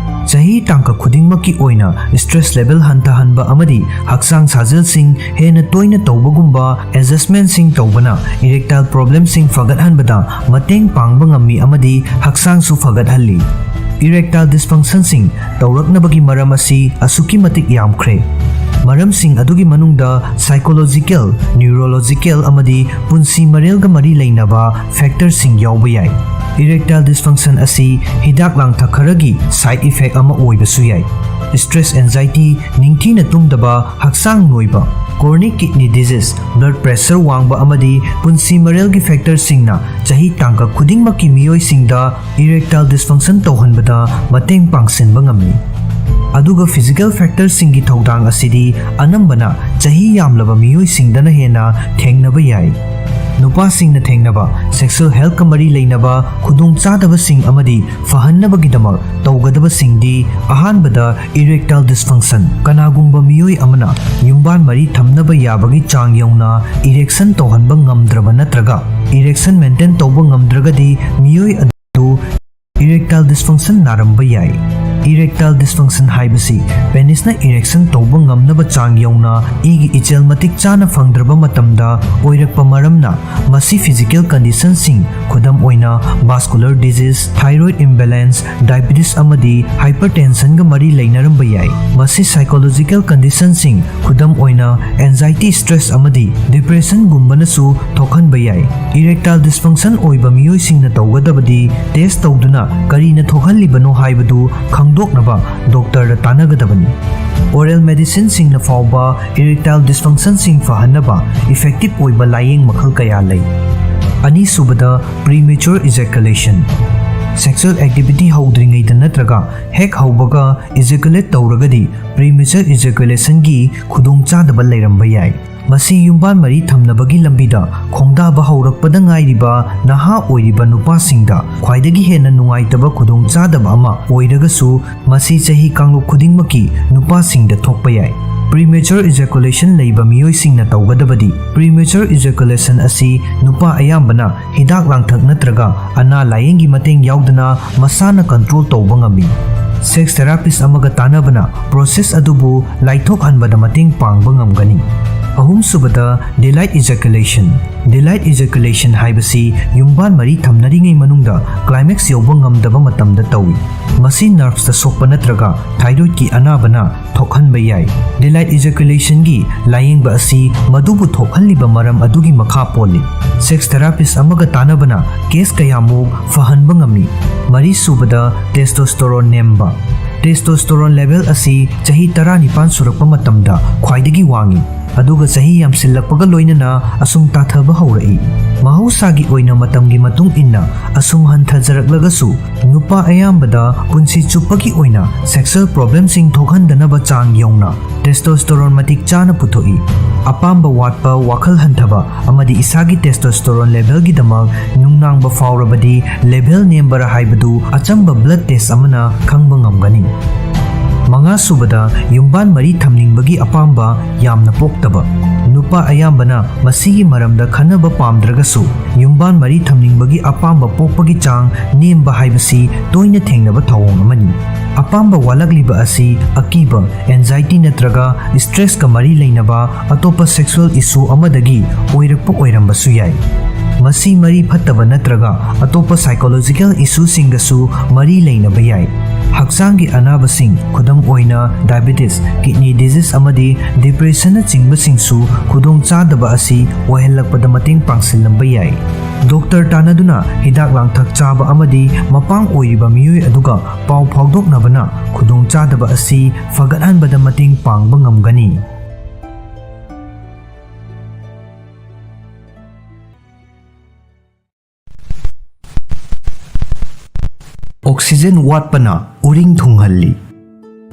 ꯆꯍꯤ ꯇꯥꯡꯀꯛ ꯈꯨꯗꯤꯡꯃꯛꯀꯤ ꯑꯣꯏꯅ ꯁ꯭ꯇ꯭ꯔꯦꯁ ꯂꯦꯚꯦꯜ ꯍꯟꯊꯍꯟꯕ ꯑꯃꯗꯤ ꯍꯛꯆꯥꯡ ꯁꯥꯖꯦꯜꯁꯤꯡ ꯍꯦꯟꯅ ꯇꯣꯏꯅ ꯇꯧꯕꯒꯨꯝꯕ ꯑꯦꯗꯖꯁ꯭ꯇꯃꯦꯟꯠꯁꯤꯡ ꯇꯧꯕꯅ ꯏꯔꯦꯛꯇꯥꯏꯜ ꯄ꯭ꯔꯣꯕ꯭ꯂꯦꯝꯁꯤꯡ ꯐꯒꯠꯍꯟꯕꯗ ꯃꯇꯦꯡ ꯄꯥꯡꯕ ꯉꯝꯃꯤ ꯑꯃꯗꯤ ꯍꯛꯆꯥꯡꯁꯨ ꯐꯒꯠꯍꯜꯂꯤ꯫ Erectile dysfunctionꯁꯤꯡ ꯇꯧꯔꯛꯅꯕꯒꯤ ꯃꯔꯝ ꯑꯁꯤ ꯑꯁꯨꯛꯀꯤ ꯃꯇꯤꯛ ꯌꯥꯝꯈ꯭ꯔꯦ꯫ ꯃꯔꯝꯁꯤꯡ ꯑꯗꯨꯒꯤ ꯃꯅꯨꯡꯗ psychological, neurological ꯑꯃꯗꯤ ꯄꯨꯟꯁꯤ ꯃꯔꯦꯜꯒ ꯃꯔꯤ ꯂꯩꯅꯕ factorꯁꯤꯡ ꯌꯥꯎꯕ ꯌꯥꯏ꯫ Erectile dysfunction ꯑꯁꯤ ꯍꯤꯗꯥꯛ ꯂꯥꯡꯊꯛ ꯈꯔꯒꯤ side effect ꯑꯃ ꯑꯣꯏꯕꯁꯨ ꯌꯥꯏ꯫ Stress, anxiety, ꯅꯤꯡꯊꯤꯅ ꯇꯨꯝꯗꯕ, ꯍꯛꯆꯥꯡ ꯅꯣꯏꯕ, chronic kidney disease, blood pressure ꯋꯥꯡꯕ ꯑꯃꯗꯤ ꯄꯨꯟꯁꯤ ꯃꯔꯦꯜꯒꯤ factorꯁꯤꯡꯅ ꯆꯍꯤ ꯇꯥꯡꯀꯛ ꯈꯨꯗꯤꯡꯃꯛꯀꯤ ꯃꯤꯑꯣꯏꯁꯤꯡꯗ erectile dysfunction ꯇꯧꯍꯟꯕꯗ ꯃꯇꯦꯡ ꯄꯥꯡꯁꯤꯟꯕ ꯉꯝꯃꯤ꯫ ꯑꯗꯨꯒ physical factorꯁꯤꯡꯒꯤ ꯊꯧꯗꯥꯡ ꯑꯁꯤꯗꯤ ꯑꯅꯝꯕꯅ ꯆꯍꯤ ꯌꯥꯝꯂꯕ ꯃꯤꯑꯣꯏꯁꯤꯡꯗꯅ ꯍꯦꯟꯅ ꯊꯦꯡꯅꯕ ꯌꯥꯏ꯫ ꯅꯨꯄꯥꯁꯤꯡꯅ ꯊꯦꯡꯅꯕ sexual healthꯀ ꯃꯔꯤ ꯂꯩꯅꯕ ꯈꯨꯗꯣꯡꯆꯥꯗꯕꯁꯤꯡ ꯑꯃꯗꯤ ꯐꯍꯟꯅꯕꯒꯤꯗꯃꯛ ꯇꯧꯒꯗꯕꯁꯤꯡꯗꯤ, ꯑꯍꯥꯟꯕꯗ, erectile dysfunction꯫ ꯀꯅꯥꯒꯨꯝꯕ ꯃꯤꯑꯣꯏ ꯑꯃꯅ ꯌꯨꯝꯕꯥꯟ ꯃꯔꯤ ꯊꯝꯅꯕ ꯌꯥꯕꯒꯤ ꯆꯥꯡ ꯌꯧꯅ erection ꯇꯧꯍꯟꯕ ꯉꯝꯗ꯭ꯔꯕ ꯅꯠꯇ꯭ꯔꯒ erection maintain ꯇꯧꯕ ꯉꯝꯗ꯭ꯔꯒꯗꯤ, ꯃꯤꯑꯣꯏ ꯑꯗꯨ erectile dysfunction ꯅꯥꯔꯝꯕ ꯌꯥꯏ꯫ Erectile dysfunction ꯍꯥꯏꯕꯁꯤ penisꯅ erection ꯇꯧꯕ ꯉꯝꯅꯕ ꯆꯥꯡ ꯌꯧꯅ ꯏꯒꯤ ꯏꯆꯦꯜ ꯃꯇꯤꯛ ꯆꯥꯅ ꯐꯪꯗ꯭ꯔꯕ ꯃꯇꯝꯗ ꯑꯣꯏꯔꯛꯄ ꯃꯔꯝꯅ, ꯃꯁꯤ physical conditionꯁꯤꯡ, ꯈꯨꯗꯝ ꯑꯣꯏꯅ vascular disease, thyroid imbalance, diabetes ꯑꯃꯗꯤ hypertensionꯒ ꯃꯔꯤ ꯂꯩꯅꯔꯝꯕ ꯌꯥꯏ꯫ ꯃꯁꯤ psychological conditionꯁꯤꯡ, ꯈꯨꯗꯝ ꯑꯣꯏꯅ anxiety, stress ꯑꯃꯗꯤ depressionꯒꯨꯝꯕꯅꯁꯨ ꯊꯣꯛꯍꯟꯕ ꯌꯥꯏ꯫ Erectile dysfunction ꯑꯣꯏꯕ ꯃꯤꯑꯣꯏꯁꯤꯡꯅ ꯇꯧꯒꯗꯕꯗꯤ test ꯇꯧꯗꯨꯅ ꯀꯔꯤꯅ ꯊꯣꯛꯍꯜꯂꯤꯕꯅꯣ ꯍꯥꯏꯕꯗꯨ ꯈꯪꯗꯣꯛꯅꯕ doctorꯗ ꯇꯥꯟꯅꯒꯗꯕꯅꯤ꯫ Oral medicineꯁꯤꯡꯅ ꯐꯥꯎꯕ erectile dysfunctionꯁꯤꯡ ꯐꯍꯟꯅꯕ effective ꯑꯣꯏꯕ ꯂꯥꯌꯦꯡ ꯃꯈꯜ ꯀꯌꯥ ꯂꯩ꯫ ꯑꯅꯤꯁꯨꯕꯗ, premature ejaculation꯫ Sexual activity ꯍꯧꯗ꯭ꯔꯤꯉꯩꯗ ꯅꯠꯇ꯭ꯔꯒ ꯍꯦꯛ ꯍꯧꯕꯒ ejaculate ꯇꯧꯔꯒꯗꯤ premature ejaculationꯒꯤ ꯈꯨꯗꯣꯡꯆꯥꯗꯕ ꯂꯩꯔꯝꯕ ꯌꯥꯏ꯫ ꯃꯁꯤ ꯌꯨꯝꯕꯥꯟ ꯃꯔꯤ ꯊꯝꯅꯕꯒꯤ ꯂꯝꯕꯤꯗ ꯈꯣꯡꯗꯥꯕ ꯍꯧꯔꯛꯄꯗ ꯉꯥꯏꯔꯤꯕ ꯅꯍꯥ ꯑꯣꯏꯔꯤꯕ ꯅꯨꯄꯥꯁꯤꯡꯗ ꯈ꯭ꯋꯥꯏꯗꯒꯤ ꯍꯦꯟꯅ ꯅꯨꯡꯉꯥꯏꯇꯕ ꯈꯨꯗꯣꯡꯆꯥꯗꯕ ꯑꯃ ꯑꯣꯏꯔꯒꯁꯨ, ꯃꯁꯤ ꯆꯍꯤ ꯀꯥꯡꯂꯨꯞ ꯈꯨꯗꯤꯡꯃꯛꯀꯤ ꯅꯨꯄꯥꯁꯤꯡꯗ ꯊꯣꯛꯄ ꯌꯥꯏ꯫ Premature ejaculation ꯂꯩꯕ ꯃꯤꯑꯣꯏꯁꯤꯡꯅ ꯇꯧꯒꯗꯕꯗꯤ, premature ejaculation ꯑꯁꯤ ꯅꯨꯄꯥ ꯑꯌꯥꯝꯕꯅ ꯍꯤꯗꯥꯛ ꯂꯥꯡꯊꯛ ꯅꯠꯇ꯭ꯔꯒ ꯑꯅꯥ ꯂꯥꯌꯦꯡꯒꯤ ꯃꯇꯦꯡ ꯌꯥꯎꯗꯅ ꯃꯁꯥꯅ control ꯇꯧꯕ ꯉꯝꯃꯤ꯫ Sex therapist ꯑꯃꯒ ꯇꯥꯟꯅꯕꯅ process ꯑꯗꯨꯕꯨ ꯂꯥꯏꯊꯣꯛꯍꯟꯕꯗ ꯃꯇꯦꯡ ꯄꯥꯡꯕ ꯉꯝꯒꯅꯤ꯫ ꯑꯍꯨꯝꯁꯨꯕꯗ, delayed ejaculation꯫ Delayed ejaculation ꯍꯥꯏꯕꯁꯤ ꯌꯨꯝꯕꯥꯟ ꯃꯔꯤ ꯊꯝꯅꯔꯤꯉꯩ ꯃꯅꯨꯡꯗ climax ꯌꯧꯕ ꯉꯝꯗꯕ ꯃꯇꯝꯗ ꯇꯧꯏ꯫ ꯃꯁꯤ nerves ꯇ ꯁꯣꯛꯄ ꯅꯠꯇ꯭ꯔꯒ thyroid ꯀꯤ ꯑꯅꯥꯕꯅ ꯊꯣꯛꯍꯟꯕ ꯌꯥꯏ꯫ Delayed ejaculation ꯒꯤ ꯂꯥꯌꯦꯡꯕ ꯑꯁꯤ ꯃꯗꯨꯕꯨ ꯊꯣꯛꯍꯜꯂꯤꯕ ꯃꯔꯝ ꯑꯗꯨꯒꯤ ꯃꯈꯥ ꯄꯣꯜꯂꯤ꯫ Sex therapist ꯑꯃꯒ ꯇꯥꯟꯅꯕꯅ case ꯀꯌꯥꯃꯨꯛ ꯐꯍꯟꯕ ꯉꯝꯃꯤ꯫ ꯃꯔꯤꯁꯨꯕꯗ, testosterone ꯅꯦꯝꯕ꯫ Testosterone level ꯑꯁꯤ ꯆꯍꯤ ꯇꯔꯥꯅꯤꯄꯥꯟ ꯁꯨꯔꯛꯄ ꯃꯇꯝꯗ ꯈ꯭ꯋꯥꯏꯗꯒꯤ ꯋꯥꯡꯏ, ꯑꯗꯨꯒ ꯆꯍꯤ ꯌꯥꯝꯁꯤꯜꯂꯛꯄꯒ ꯂꯣꯏꯅꯅ ꯑꯁꯨꯝ ꯇꯥꯊꯕ ꯍꯧꯔꯛꯏ꯫ ꯃꯍꯧꯁꯥꯒꯤ ꯑꯣꯏꯅ ꯃꯇꯝꯒꯤ ꯃꯇꯨꯡ ꯏꯟꯅ ꯑꯁꯨꯝ ꯍꯟꯊꯖꯔꯛꯂꯒꯁꯨ, ꯅꯨꯄꯥ ꯑꯌꯥꯝꯕꯗ ꯄꯨꯟꯁꯤ ꯆꯨꯞꯄꯒꯤ ꯑꯣꯏꯅ sexual problemꯁꯤꯡ ꯊꯣꯛꯍꯟꯗꯅꯕ ꯆꯥꯡ ꯌꯧꯅ testosterone ꯃꯇꯤꯛ ꯆꯥꯅ ꯄꯨꯊꯣꯛꯏ꯫ ꯑꯄꯥꯝꯕ ꯋꯥꯠꯄ, ꯋꯥꯈꯜ ꯍꯟꯊꯕ, ꯑꯃꯗꯤ ꯏꯁꯥꯒꯤ testosterone levelꯒꯤꯗꯃꯛ ꯅꯨꯡꯅꯥꯡꯕ ꯐꯥꯎꯔꯕꯗꯤ level ꯅꯦꯝꯕꯔꯥ ꯍꯥꯏꯕꯗꯨ ꯑꯆꯝꯕ blood test ꯑꯃꯅ ꯈꯪꯕ ꯉꯝꯒꯅꯤ꯫ ꯃꯉꯥꯁꯨꯕꯗ, ꯌꯨꯝꯕꯥꯟ ꯃꯔꯤ ꯊꯝꯅꯤꯡꯕꯒꯤ ꯑꯄꯥꯝꯕ ꯌꯥꯝꯅ ꯄꯣꯛꯇꯕ꯫ ꯅꯨꯄꯥ ꯑꯌꯥꯝꯕꯅ ꯃꯁꯤꯒꯤ ꯃꯔꯝꯗ ꯈꯟꯅꯕ ꯄꯥꯝꯗ꯭ꯔꯒꯁꯨ, ꯌꯨꯝꯕꯥꯟ ꯃꯔꯤ ꯊꯝꯅꯤꯡꯕꯒꯤ ꯑꯄꯥꯝꯕ ꯄꯣꯛꯄꯒꯤ ꯆꯥꯡ ꯅꯦꯝꯕ ꯍꯥꯏꯕꯁꯤ ꯇꯣꯏꯅ ꯊꯦꯡꯅꯕ ꯊꯧꯑꯣꯡ ꯑꯃꯅꯤ꯫ ꯑꯄꯥꯝꯕ ꯋꯥꯠꯂꯛꯂꯤꯕ ꯑꯁꯤ ꯑꯀꯤꯕ, anxiety ꯅꯠꯇ꯭ꯔꯒ stressꯀ ꯃꯔꯤ ꯂꯩꯅꯕ ꯑꯇꯣꯞꯄ sexual issue ꯑꯃꯗꯒꯤ ꯑꯣꯏꯔꯛꯄ ꯑꯣꯏꯔꯝꯕꯁꯨ ꯌꯥꯏ꯫ ꯃꯁꯤ ꯃꯔꯤ ꯐꯠꯇꯕ ꯅꯠꯇ꯭ꯔꯒ ꯑꯇꯣꯞꯄ psychological issueꯁꯤꯡꯒꯁꯨ ꯃꯔꯤ ꯂꯩꯅꯕ ꯌꯥꯏ꯫ ꯍꯛꯆꯥꯡꯒꯤ ꯑꯅꯥꯕꯁꯤꯡ, ꯈꯨꯗꯝ ꯑꯣꯏꯅ diabetes, kidney disease ꯑꯃꯗꯤ depressionꯅꯆꯤꯡꯕꯁꯤꯡꯁꯨ ꯈꯨꯗꯣꯡꯆꯥꯗꯕ ꯑꯁꯤ ꯑꯣꯏꯍꯜꯂꯛꯄꯗ ꯃꯇꯦꯡ ꯄꯥꯡꯁꯤꯜꯂꯝꯕ ꯌꯥꯏ꯫ ꯗꯣꯛꯇꯔ ꯇꯥꯟꯅꯗꯨꯅ ꯍꯤꯗꯥꯛ ꯂꯥꯡꯊꯛ ꯆꯥꯕ ꯑꯃꯗꯤ ꯃꯄꯥꯡ ꯑꯣꯏꯔꯤꯕ ꯃꯤꯑꯣꯏ ꯑꯗꯨꯒ ꯄꯥꯎ ꯐꯥꯎꯗꯣꯛꯅꯕꯅ ꯈꯨꯗꯣꯡꯆꯥꯗꯕ ꯑꯁꯤ ꯐꯒꯠꯍꯟꯕꯗ ꯃꯇꯦꯡ ꯄꯥꯡꯕ ꯉꯝꯒꯅꯤ꯫ Oxygen ꯋꯥꯠꯄꯅ ꯎꯔꯤꯡ ꯊꯨꯡꯍꯜꯂꯤ꯫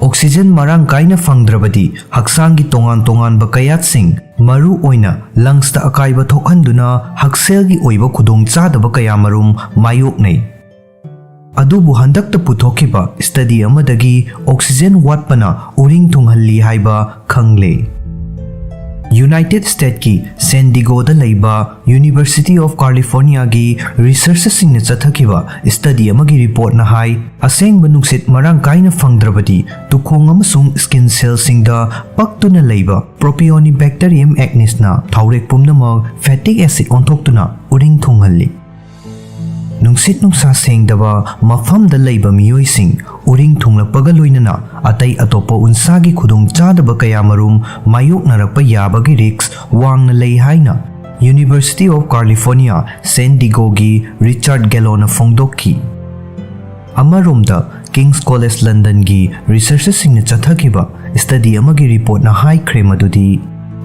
Oxygen ꯃꯔꯥꯡ ꯀꯥꯏꯅ ꯐꯪꯗ꯭ꯔꯕꯗꯤ ꯍꯛꯆꯥꯡꯒꯤ ꯇꯣꯉꯥꯟ ꯇꯣꯉꯥꯟꯕ ꯀꯌꯥꯠꯁꯤꯡ, ꯃꯔꯨ ꯑꯣꯏꯅ lungsꯇ ꯑꯀꯥꯏꯕ ꯊꯣꯛꯍꯟꯗꯨꯅ ꯍꯛꯁꯦꯜꯒꯤ ꯑꯣꯏꯕ ꯈꯨꯗꯣꯡꯆꯥꯗꯕ ꯀꯌꯥꯃꯔꯨꯝ ꯃꯥꯌꯣꯛꯅꯩ꯫ ꯑꯗꯨꯕꯨ ꯍꯟꯗꯛꯇ ꯄꯨꯊꯣꯛꯈꯤꯕ study ꯑꯃꯗꯒꯤ oxygen ꯋꯥꯠꯄꯅ ꯎꯔꯤꯡ ꯊꯨꯡꯍꯜꯂꯤ ꯍꯥꯏꯕ ꯈꯪꯂꯦ꯫ ꯌꯨꯅꯥꯏꯇꯦꯗ ꯁ꯭ꯇꯦꯠꯀꯤ ꯁꯦꯟ ꯗꯤꯒꯣꯗ ꯂꯩꯕ University of Californiaꯒꯤ ꯔꯤꯁꯔꯆꯔꯁꯤꯡꯅ ꯆꯠꯊꯈꯤꯕ ꯁ꯭ꯇꯗꯤ ꯑꯃꯒꯤ ꯔꯤꯄꯣꯔꯠꯅ ꯍꯥꯏ, ꯑꯁꯦꯡꯕ ꯅꯨꯡꯁꯤꯠ ꯃꯔꯥꯡ ꯀꯥꯏꯅ ꯐꯪꯗ꯭ꯔꯕꯗꯤ ꯇꯨꯈꯣꯡ ꯑꯃꯁꯨꯡ ꯁ꯭ꯀꯤꯟ ꯁꯦꯜꯁꯤꯡꯗ ꯄꯛꯇꯨꯅ ꯂꯩꯕ Propionibacterium acnesꯅ ꯊꯥꯎꯔꯦꯛ ꯄꯨꯝꯅꯃꯛ ꯐꯦꯇꯤꯛ ꯑꯦꯁꯤꯗ ꯑꯣꯟꯊꯣꯛꯇꯨꯅ ꯎꯔꯤꯡ ꯊꯨꯡꯍꯜꯂꯤ꯫ ꯅꯨꯡꯁꯤꯠ ꯅꯨꯡꯁꯥ ꯁꯦꯡꯗꯕ ꯃꯐꯝꯗ ꯂꯩꯕ ꯃꯤꯑꯣꯏꯁꯤꯡ ꯎꯔꯤꯡ ꯊꯨꯡꯂꯛꯄꯒ ꯂꯣꯏꯅꯅ ꯑꯇꯩ ꯑꯇꯣꯞꯄ ꯎꯟꯁꯥꯒꯤ ꯈꯨꯗꯣꯡꯆꯥꯗꯕ ꯀꯌꯥꯃꯔꯨꯝ ꯃꯥꯌꯣꯛꯅꯔꯛꯄ ꯌꯥꯕꯒꯤ ꯔꯤꯁ꯭ꯛ ꯋꯥꯡꯅ ꯂꯩ ꯍꯥꯏꯅ University of California San Diegoꯒꯤ ꯔꯤꯆꯥꯔꯗ ꯒꯦꯂꯣꯅ ꯐꯣꯡꯗꯣꯛꯈꯤ꯫ ꯑꯃꯔꯣꯝꯗ, ꯀꯤꯡꯁ ꯀꯣꯂꯦꯖ ꯂꯟꯗꯟꯒꯤ ꯔꯤꯁꯔꯆꯔꯁꯤꯡꯅ ꯆꯠꯊꯈꯤꯕ ꯁ꯭ꯇꯗꯤ ꯑꯃꯒꯤ ꯔꯤꯄꯣꯔꯠꯅ ꯍꯥꯏꯈ꯭ꯔꯦ ꯃꯗꯨꯗꯤ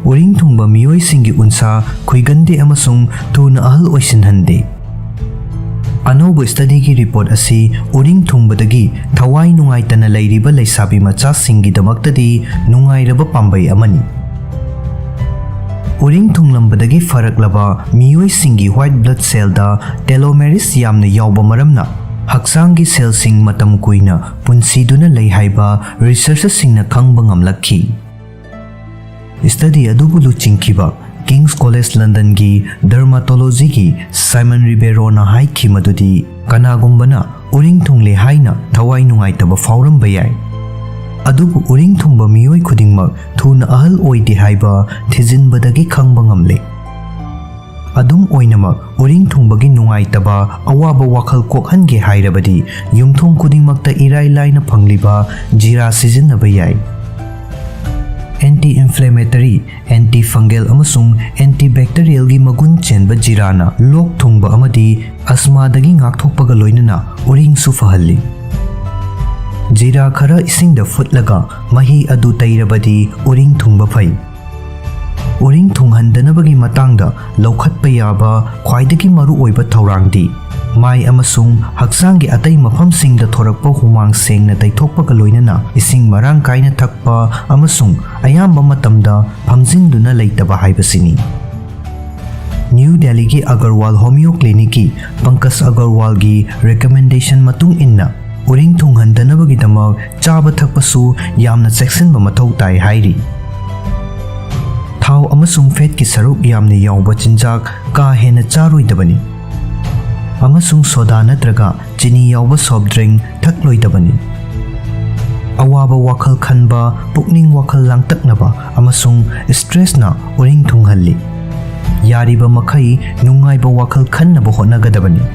ꯎꯔꯤꯡ ꯊꯨꯡꯕ ꯃꯤꯑꯣꯏꯁꯤꯡꯒꯤ ꯎꯟꯁꯥ ꯈꯨꯏꯒꯟꯗꯦ ꯑꯃꯁꯨꯡ ꯊꯨꯅ ꯑꯍꯜ ꯑꯣꯏꯁꯤꯟꯍꯟꯗꯦ꯫ ꯑꯅꯧꯕ ꯁ꯭ꯇꯗꯤꯒꯤ ꯔꯤꯄꯣꯔꯠ ꯑꯁꯤ ꯎꯔꯤꯡ ꯊꯨꯡꯕꯗꯒꯤ ꯊꯋꯥꯏ ꯅꯨꯡꯉꯥꯏꯇꯅ ꯂꯩꯔꯤꯕ ꯂꯩꯁꯥꯕꯤ ꯃꯆꯥꯁꯤꯡꯒꯤꯗꯃꯛꯇꯗꯤ ꯅꯨꯡꯉꯥꯏꯔꯕ ꯄꯥꯝꯕꯩ ꯑꯃꯅꯤ꯫ ꯎꯔꯤꯡ ꯊꯨꯡꯂꯝꯕꯗꯒꯤ ꯐꯔꯛꯂꯕ ꯃꯤꯑꯣꯏꯁꯤꯡꯒꯤ ꯋꯥꯏꯠ ꯕ꯭ꯂꯗ ꯁꯦꯜꯗ ꯇꯦꯂꯣꯃꯦꯔꯤꯁ ꯌꯥꯝꯅ ꯌꯥꯎꯕ ꯃꯔꯝꯅ ꯍꯛꯆꯥꯡꯒꯤ ꯁꯦꯜꯁꯤꯡ ꯃꯇꯝ ꯀꯨꯏꯅ ꯄꯨꯟꯁꯤꯗꯨꯅ ꯂꯩ ꯍꯥꯏꯕ ꯔꯤꯁꯔꯆꯔꯁꯤꯡꯅ ꯈꯪꯕ ꯉꯝꯂꯛꯈꯤ꯫ ꯁ꯭ꯇꯗꯤ ꯑꯗꯨꯕꯨ ꯂꯨꯆꯤꯡꯈꯤꯕ ꯀꯤꯡꯁ ꯀꯣꯂꯦꯖ ꯂꯟꯗꯟꯒꯤ ꯗꯔꯃꯥꯇꯣꯂꯣꯖꯤꯒꯤ ꯁꯥꯏꯃꯟ ꯔꯤꯕꯦꯔꯣꯅ ꯍꯥꯏꯈꯤ ꯃꯗꯨꯗꯤ ꯀꯅꯥꯒꯨꯝꯕꯅ ꯎꯔꯤꯡ ꯊꯨꯡꯂꯦ ꯍꯥꯏꯅ ꯊꯋꯥꯏ ꯅꯨꯡꯉꯥꯏꯇꯕ ꯐꯥꯎꯔꯝꯕ ꯌꯥꯏ, ꯑꯗꯨꯕꯨ ꯎꯔꯤꯡ ꯊꯨꯡꯕ ꯃꯤꯑꯣꯏ ꯈꯨꯗꯤꯡꯃꯛ ꯊꯨꯅ ꯑꯍꯜ ꯑꯣꯏꯗꯦ ꯍꯥꯏꯕ ꯊꯤꯖꯤꯟꯕꯗꯒꯤ ꯈꯪꯕ ꯉꯝꯂꯦ꯫ ꯑꯗꯨꯝ ꯑꯣꯏꯅꯃꯛ, ꯎꯔꯤꯡ ꯊꯨꯡꯕꯒꯤ ꯅꯨꯡꯉꯥꯏꯇꯕ, ꯑꯋꯥꯕ ꯋꯥꯈꯜ ꯀꯣꯛꯍꯟꯒꯦ ꯍꯥꯏꯔꯕꯗꯤ ꯌꯨꯝꯊꯣꯡ ꯈꯨꯗꯤꯡꯃꯛꯇ ꯏꯔꯥꯏ ꯂꯥꯏꯅ ꯐꯪꯂꯤꯕ ꯖꯤꯔꯥ ꯁꯤꯖꯤꯟꯅꯕ ꯌꯥꯏ꯫ ꯑꯦꯟꯇꯤ ꯏꯟꯐ꯭ꯂꯦꯃꯦꯇꯔꯤ, ꯑꯦꯟꯇꯤ ꯐꯪꯒꯦꯜ ꯑꯃꯁꯨꯡ ꯑꯦꯟꯇꯤ ꯕꯦꯛꯇꯦꯔꯤꯌꯦꯜꯒꯤ ꯃꯒꯨꯟ ꯆꯦꯟꯕ ꯖꯤꯔꯥꯅ ꯂꯣꯛ ꯊꯨꯡꯕ ꯑꯃꯗꯤ ꯑꯁꯃꯥꯗꯒꯤ ꯉꯥꯛꯊꯣꯛꯄꯒ ꯂꯣꯏꯅꯅ ꯎꯔꯤꯡꯁꯨ ꯐꯍꯜꯂꯤ꯫ ꯖꯤꯔꯥ ꯈꯔ ꯏꯁꯤꯡꯗ ꯐꯨꯠꯂꯒ ꯃꯍꯤ ꯑꯗꯨ ꯇꯩꯔꯕꯗꯤ ꯎꯔꯤꯡ ꯊꯨꯡꯕ ꯐꯩ꯫ ꯎꯔꯤꯡ ꯊꯨꯡꯍꯟꯗꯅꯕꯒꯤ ꯃꯇꯥꯡꯗ ꯂꯧꯈꯠꯄ ꯌꯥꯕ ꯈ꯭ꯋꯥꯏꯗꯒꯤ ꯃꯔꯨꯑꯣꯏꯕ ꯊꯧꯔꯥꯡꯗꯤ ꯃꯥꯏ ꯑꯃꯁꯨꯡ ꯍꯛꯆꯥꯡꯒꯤ ꯑꯇꯩ ꯃꯐꯝꯁꯤꯡꯗ ꯊꯣꯔꯛꯄ ꯍꯨꯃꯥꯡ ꯁꯦꯡꯅ ꯇꯩꯊꯣꯛꯄꯒ ꯂꯣꯏꯅꯅ ꯏꯁꯤꯡ ꯃꯔꯥꯡ ꯀꯥꯏꯅ ꯊꯛꯄ ꯑꯃꯁꯨꯡ ꯑꯌꯥꯝꯕ ꯃꯇꯝꯗ ꯐꯝꯖꯤꯟꯗꯨꯅ ꯂꯩꯇꯕ ꯍꯥꯏꯕꯁꯤꯅꯤ꯫ ꯅ꯭ꯌꯨ ꯗꯦꯜꯂꯤꯒꯤ ꯑꯒꯔꯋꯥꯜ ꯍꯣꯃꯤꯌꯣ ꯀ꯭ꯂꯤꯅꯤꯛꯀꯤ ꯄꯪꯀꯖ ꯑꯒꯔꯋꯥꯜꯒꯤ ꯔꯦꯀꯃꯦꯟꯗꯦꯁꯟ ꯃꯇꯨꯡ ꯏꯟꯅ, ꯎꯔꯤꯡ ꯊꯨꯡꯍꯟꯗꯅꯕꯒꯤꯗꯃꯛ ꯆꯥꯕ ꯊꯛꯄꯁꯨ ꯌꯥꯝꯅ ꯆꯦꯛꯁꯤꯟꯕ ꯃꯊꯧ ꯇꯥꯏ ꯍꯥꯏꯔꯤ꯫ ꯊꯥꯎ ꯑꯃꯁꯨꯡ ꯐꯦꯠꯀꯤ ꯁꯔꯨꯛ ꯌꯥꯝꯅ ꯌꯥꯎꯕ ꯆꯤꯟꯖꯥꯛ ꯀꯥ ꯍꯦꯟꯅ ꯆꯥꯔꯣꯏꯗꯕꯅꯤ, ꯑꯃꯁꯨꯡ ꯁꯣꯗꯥ ꯅꯠꯇ꯭ꯔꯒ ꯆꯤꯅꯤ ꯌꯥꯎꯕ ꯁꯣꯐ ꯗ꯭ꯔꯤꯡ ꯊꯛꯂꯣꯏꯗꯕꯅꯤ꯫ ꯑꯋꯥꯕ ꯋꯥꯈꯜ ꯈꯟꯕ, ꯄꯨꯛꯅꯤꯡ ꯋꯥꯈꯜ ꯂꯥꯡꯇꯛꯅꯕ ꯑꯃꯁꯨꯡ ꯁ꯭ꯇ꯭ꯔꯦꯁꯅ ꯎꯔꯤꯡ ꯊꯨꯡꯍꯜꯂꯤ꯫ ꯌꯥꯔꯤꯕ ꯃꯈꯩ ꯅꯨꯡꯉꯥꯏꯕ ꯋꯥꯈꯜ ꯈꯟꯅꯕ ꯍꯣꯠꯅꯒꯗꯕꯅꯤ꯫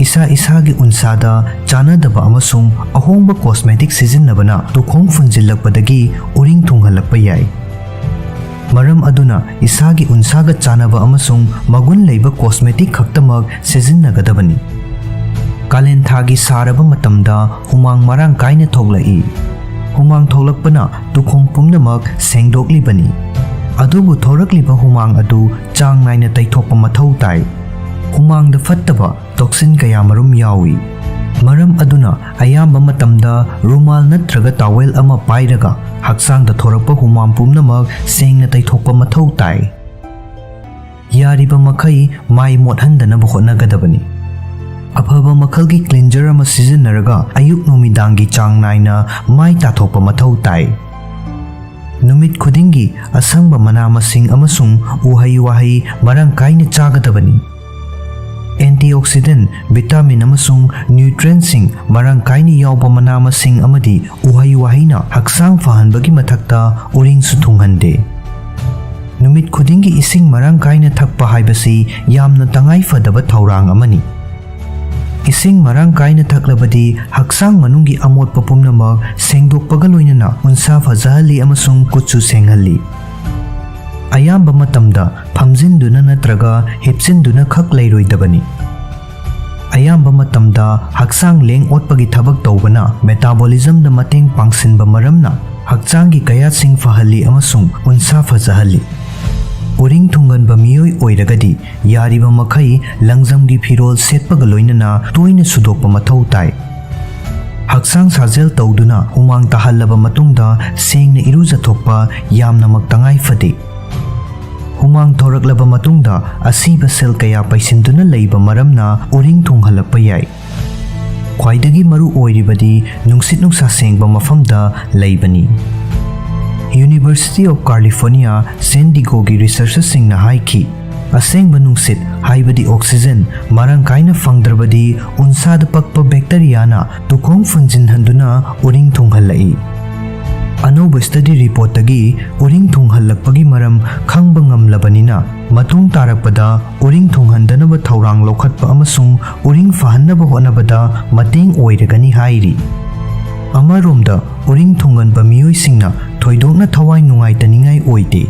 ꯏꯁꯥ ꯏꯁꯥꯒꯤ ꯎꯟꯁꯥꯗ ꯆꯥꯅꯗꯕ ꯑꯃꯁꯨꯡ ꯑꯍꯣꯡꯕ ꯀꯣꯁꯃꯦꯇꯤꯛ ꯁꯤꯖꯤꯟꯅꯕꯅ ꯇꯨꯈꯣꯡ ꯐꯨꯟꯖꯤꯜꯂꯛꯄꯗꯒꯤ ꯎꯔꯤꯡ ꯊꯨꯡꯍꯜꯂꯛꯄ ꯌꯥꯏ꯫ ꯃꯔꯝ ꯑꯗꯨꯅ ꯏꯁꯥꯒꯤ ꯎꯟꯁꯥꯒ ꯆꯥꯅꯕ ꯑꯃꯁꯨꯡ ꯃꯒꯨꯟ ꯂꯩꯕ ꯀꯣꯁꯃꯦꯇꯤꯛ ꯈꯛꯇꯃꯛ ꯁꯤꯖꯤꯟꯅꯒꯗꯕꯅꯤ꯫ ꯀꯥꯂꯦꯟ ꯊꯥꯒꯤ ꯁꯥꯔꯕ ꯃꯇꯝꯗ ꯍꯨꯃꯥꯡ ꯃꯔꯥꯡ ꯀꯥꯏꯅ ꯊꯣꯛꯂꯛꯏ꯫ ꯍꯨꯃꯥꯡ ꯊꯣꯛꯂꯛꯄꯅ ꯇꯨꯈꯣꯡ ꯄꯨꯝꯅꯃꯛ ꯁꯦꯡꯗꯣꯛꯂꯤꯕꯅꯤ꯫ ꯑꯗꯨꯕꯨ ꯊꯣꯔꯛꯂꯤꯕ ꯍꯨꯃꯥꯡ ꯑꯗꯨ ꯆꯥꯡ ꯅꯥꯏꯅ ꯇꯩꯊꯣꯛꯄ ꯃꯊꯧ ꯇꯥꯏ꯫ ꯍꯨꯃꯥꯡꯗ ꯐꯠꯇꯕ ꯇꯣꯛꯁꯤꯟ ꯀꯌꯥꯃꯔꯨꯝ ꯌꯥꯎꯏ꯫ ꯃꯔꯝ ꯑꯗꯨꯅ ꯑꯌꯥꯝꯕ ꯃꯇꯝꯗ ꯔꯨꯃꯥꯜ ꯅꯠꯇ꯭ꯔꯒ ꯇꯥꯋꯦꯜ ꯑꯃ ꯄꯥꯏꯔꯒ ꯍꯛꯆꯥꯡꯗ ꯊꯣꯔꯛꯄ ꯍꯨꯃꯥꯡ ꯄꯨꯝꯅꯃꯛ ꯁꯦꯡꯅ ꯇꯩꯊꯣꯛꯄ ꯃꯊꯧ ꯇꯥꯏ꯫ ꯌꯥꯔꯤꯕ ꯃꯈꯩ ꯃꯥꯏ ꯃꯣꯠꯍꯟꯗꯅꯕ ꯍꯣꯠꯅꯒꯗꯕꯅꯤ꯫ ꯑꯐꯕ ꯃꯈꯜꯒꯤ ꯀ꯭ꯂꯤꯟꯖꯔ ꯑꯃ ꯁꯤꯖꯤꯟꯅꯔꯒ ꯑꯌꯨꯛ ꯅꯨꯃꯤꯗꯥꯡꯒꯤ ꯆꯥꯡ ꯅꯥꯏꯅ ꯃꯥꯏ ꯇꯥꯊꯣꯛꯄ ꯃꯊꯧ ꯇꯥꯏ꯫ ꯅꯨꯃꯤꯠ ꯈꯨꯗꯤꯡꯒꯤ ꯑꯁꯪꯕ ꯃꯅꯥ ꯃꯁꯤꯡ ꯑꯃꯁꯨꯡ ꯎꯍꯩ ꯋꯥꯍꯩ ꯃꯔꯥꯡ ꯀꯥꯏꯅ ꯆꯥꯒꯗꯕꯅꯤ꯫ ꯑꯦꯟꯇꯤꯑꯣꯛꯁꯤꯗꯦꯟ, ꯚꯤꯇꯥꯃꯤꯟ ꯑꯃꯁꯨꯡ ꯅ꯭ꯌꯨꯇ꯭ꯔꯦꯟꯁꯤꯡ ꯃꯔꯥꯡ ꯀꯥꯏꯅ ꯌꯥꯎꯕ ꯃꯅꯥ ꯃꯁꯤꯡ ꯑꯃꯗꯤ ꯎꯍꯩ ꯋꯥꯍꯩꯅ ꯍꯛꯆꯥꯡ ꯐꯍꯟꯕꯒꯤ ꯃꯊꯛꯇ ꯎꯔꯤꯡꯁꯨ ꯊꯨꯡꯍꯟꯗꯦ꯫ ꯅꯨꯃꯤꯠ ꯈꯨꯗꯤꯡꯒꯤ ꯏꯁꯤꯡ ꯃꯔꯥꯡ ꯀꯥꯏꯅ ꯊꯛꯄ ꯍꯥꯏꯕꯁꯤ ꯌꯥꯝꯅ ꯇꯉꯥꯏ ꯐꯗꯕ ꯊꯧꯔꯥꯡ ꯑꯃꯅꯤ꯫ ꯏꯁꯤꯡ ꯃꯔꯥꯡ ꯀꯥꯏꯅ ꯊꯛꯂꯕꯗꯤ ꯍꯛꯆꯥꯡ ꯃꯅꯨꯡꯒꯤ ꯑꯃꯣꯠꯄ ꯄꯨꯝꯅꯃꯛ ꯁꯦꯡꯗꯣꯛꯄꯒ ꯂꯣꯏꯅꯅ ꯎꯟꯁꯥ ꯐꯖꯍꯜꯂꯤ ꯑꯃꯁꯨꯡ ꯀꯨꯠꯁꯨ ꯁꯦꯡꯍꯜꯂꯤ꯫ ꯑꯌꯥꯝꯕ ꯃꯇꯝꯗ ꯐꯝꯖꯤꯟꯗꯨꯅ ꯅꯠꯇ꯭ꯔꯒ ꯍꯤꯞꯆꯤꯟꯗꯨꯅ ꯈꯛ ꯂꯩꯔꯣꯏꯗꯕꯅꯤ꯫ ꯑꯌꯥꯝꯕ ꯃꯇꯝꯗ ꯍꯛꯆꯥꯡ ꯂꯦꯡ ꯑꯣꯠꯄꯒꯤ ꯊꯕꯛ ꯇꯧꯕꯅ ꯃꯦꯇꯥꯕꯣꯂꯤꯖꯝꯗ ꯃꯇꯦꯡ ꯄꯥꯡꯁꯤꯟꯕ ꯃꯔꯝꯅ ꯍꯛꯆꯥꯡꯒꯤ ꯀꯌꯥꯠꯁꯤꯡ ꯐꯍꯜꯂꯤ ꯑꯃꯁꯨꯡ ꯎꯟꯁꯥ ꯐꯖꯍꯜꯂꯤ꯫ ꯎꯔꯤꯡ ꯊꯨꯡꯒꯟꯕ ꯃꯤꯑꯣꯏ ꯑꯣꯏꯔꯒꯗꯤ ꯌꯥꯔꯤꯕ ꯃꯈꯩ ꯂꯪꯖꯝꯒꯤ ꯐꯤꯔꯣꯜ ꯁꯦꯠꯄꯒ ꯂꯣꯏꯅꯅ ꯇꯣꯏꯅ ꯁꯨꯗꯣꯛꯄ ꯃꯊꯧ ꯇꯥꯏ꯫ ꯍꯛꯆꯥꯡ ꯁꯥꯖꯦꯜ ꯇꯧꯗꯨꯅ ꯍꯨꯃꯥꯡ ꯇꯥꯍꯜꯂꯕ ꯃꯇꯨꯡꯗ ꯁꯦꯡꯅ ꯏꯔꯨꯖꯊꯣꯛꯄ ꯌꯥꯝꯅꯃꯛ ꯇꯉꯥꯏ ꯐꯗꯦ꯫ ꯍꯨꯃꯥꯡ ꯊꯣꯔꯛꯂꯕ ꯃꯇꯨꯡꯗ ꯑꯁꯤꯕ ꯁꯦꯜ ꯀꯌꯥ ꯄꯩꯁꯤꯟꯗꯨꯅ ꯂꯩꯕ ꯃꯔꯝꯅ ꯎꯔꯤꯡ ꯊꯨꯡꯍꯜꯂꯛꯄ ꯌꯥꯏ꯫ ꯈ꯭ꯋꯥꯏꯗꯒꯤ ꯃꯔꯨ ꯑꯣꯏꯔꯤꯕꯗꯤ ꯅꯨꯡꯁꯤꯠ ꯅꯨꯡꯁꯥ ꯁꯦꯡꯕ ꯃꯐꯝꯗ ꯂꯩꯕꯅꯤ꯫ University of California, San Diegoꯒꯤ researcherꯁꯤꯡꯅ ꯍꯥꯏꯈꯤ, ꯑꯁꯦꯡꯕ ꯅꯨꯡꯁꯤꯠ, ꯍꯥꯏꯕꯗꯤ oxygen, ꯃꯔꯥꯡ ꯀꯥꯏꯅ ꯐꯪꯗ꯭ꯔꯕꯗꯤ ꯎꯟꯁꯥꯗ ꯄꯛꯄ bacteriaꯅ ꯇꯨꯈꯣꯡ ꯐꯨꯟꯖꯤꯟꯍꯟꯗꯨꯅ ꯎꯔꯤꯡ ꯊꯨꯡꯍꯜꯂꯛꯏ꯫ ꯑꯅꯧꯕ study reportꯇꯒꯤ ꯎꯔꯤꯡ ꯊꯨꯡꯍꯜꯂꯛꯄꯒꯤ ꯃꯔꯝ ꯈꯪꯕ ꯉꯝꯂꯕꯅꯤꯅ, ꯃꯇꯨꯡ ꯇꯥꯔꯛꯄꯗ ꯎꯔꯤꯡ ꯊꯨꯡꯍꯟꯗꯅꯕ ꯊꯧꯔꯥꯡ ꯂꯧꯈꯠꯄ ꯑꯃꯁꯨꯡ ꯎꯔꯤꯡ ꯐꯍꯟꯅꯕ ꯍꯣꯠꯅꯕꯗ ꯃꯇꯦꯡ ꯑꯣꯏꯔꯒꯅꯤ ꯍꯥꯏꯔꯤ꯫ ꯑꯃꯔꯣꯝꯗ, ꯎꯔꯤꯡ ꯊꯨꯡꯒꯟꯕ ꯃꯤꯑꯣꯏꯁꯤꯡꯅ ꯊꯣꯏꯗꯣꯛꯅ ꯊꯋꯥꯏ ꯅꯨꯡꯉꯥꯏꯇꯅꯤꯡꯉꯥꯏ ꯑꯣꯏꯗꯦ꯫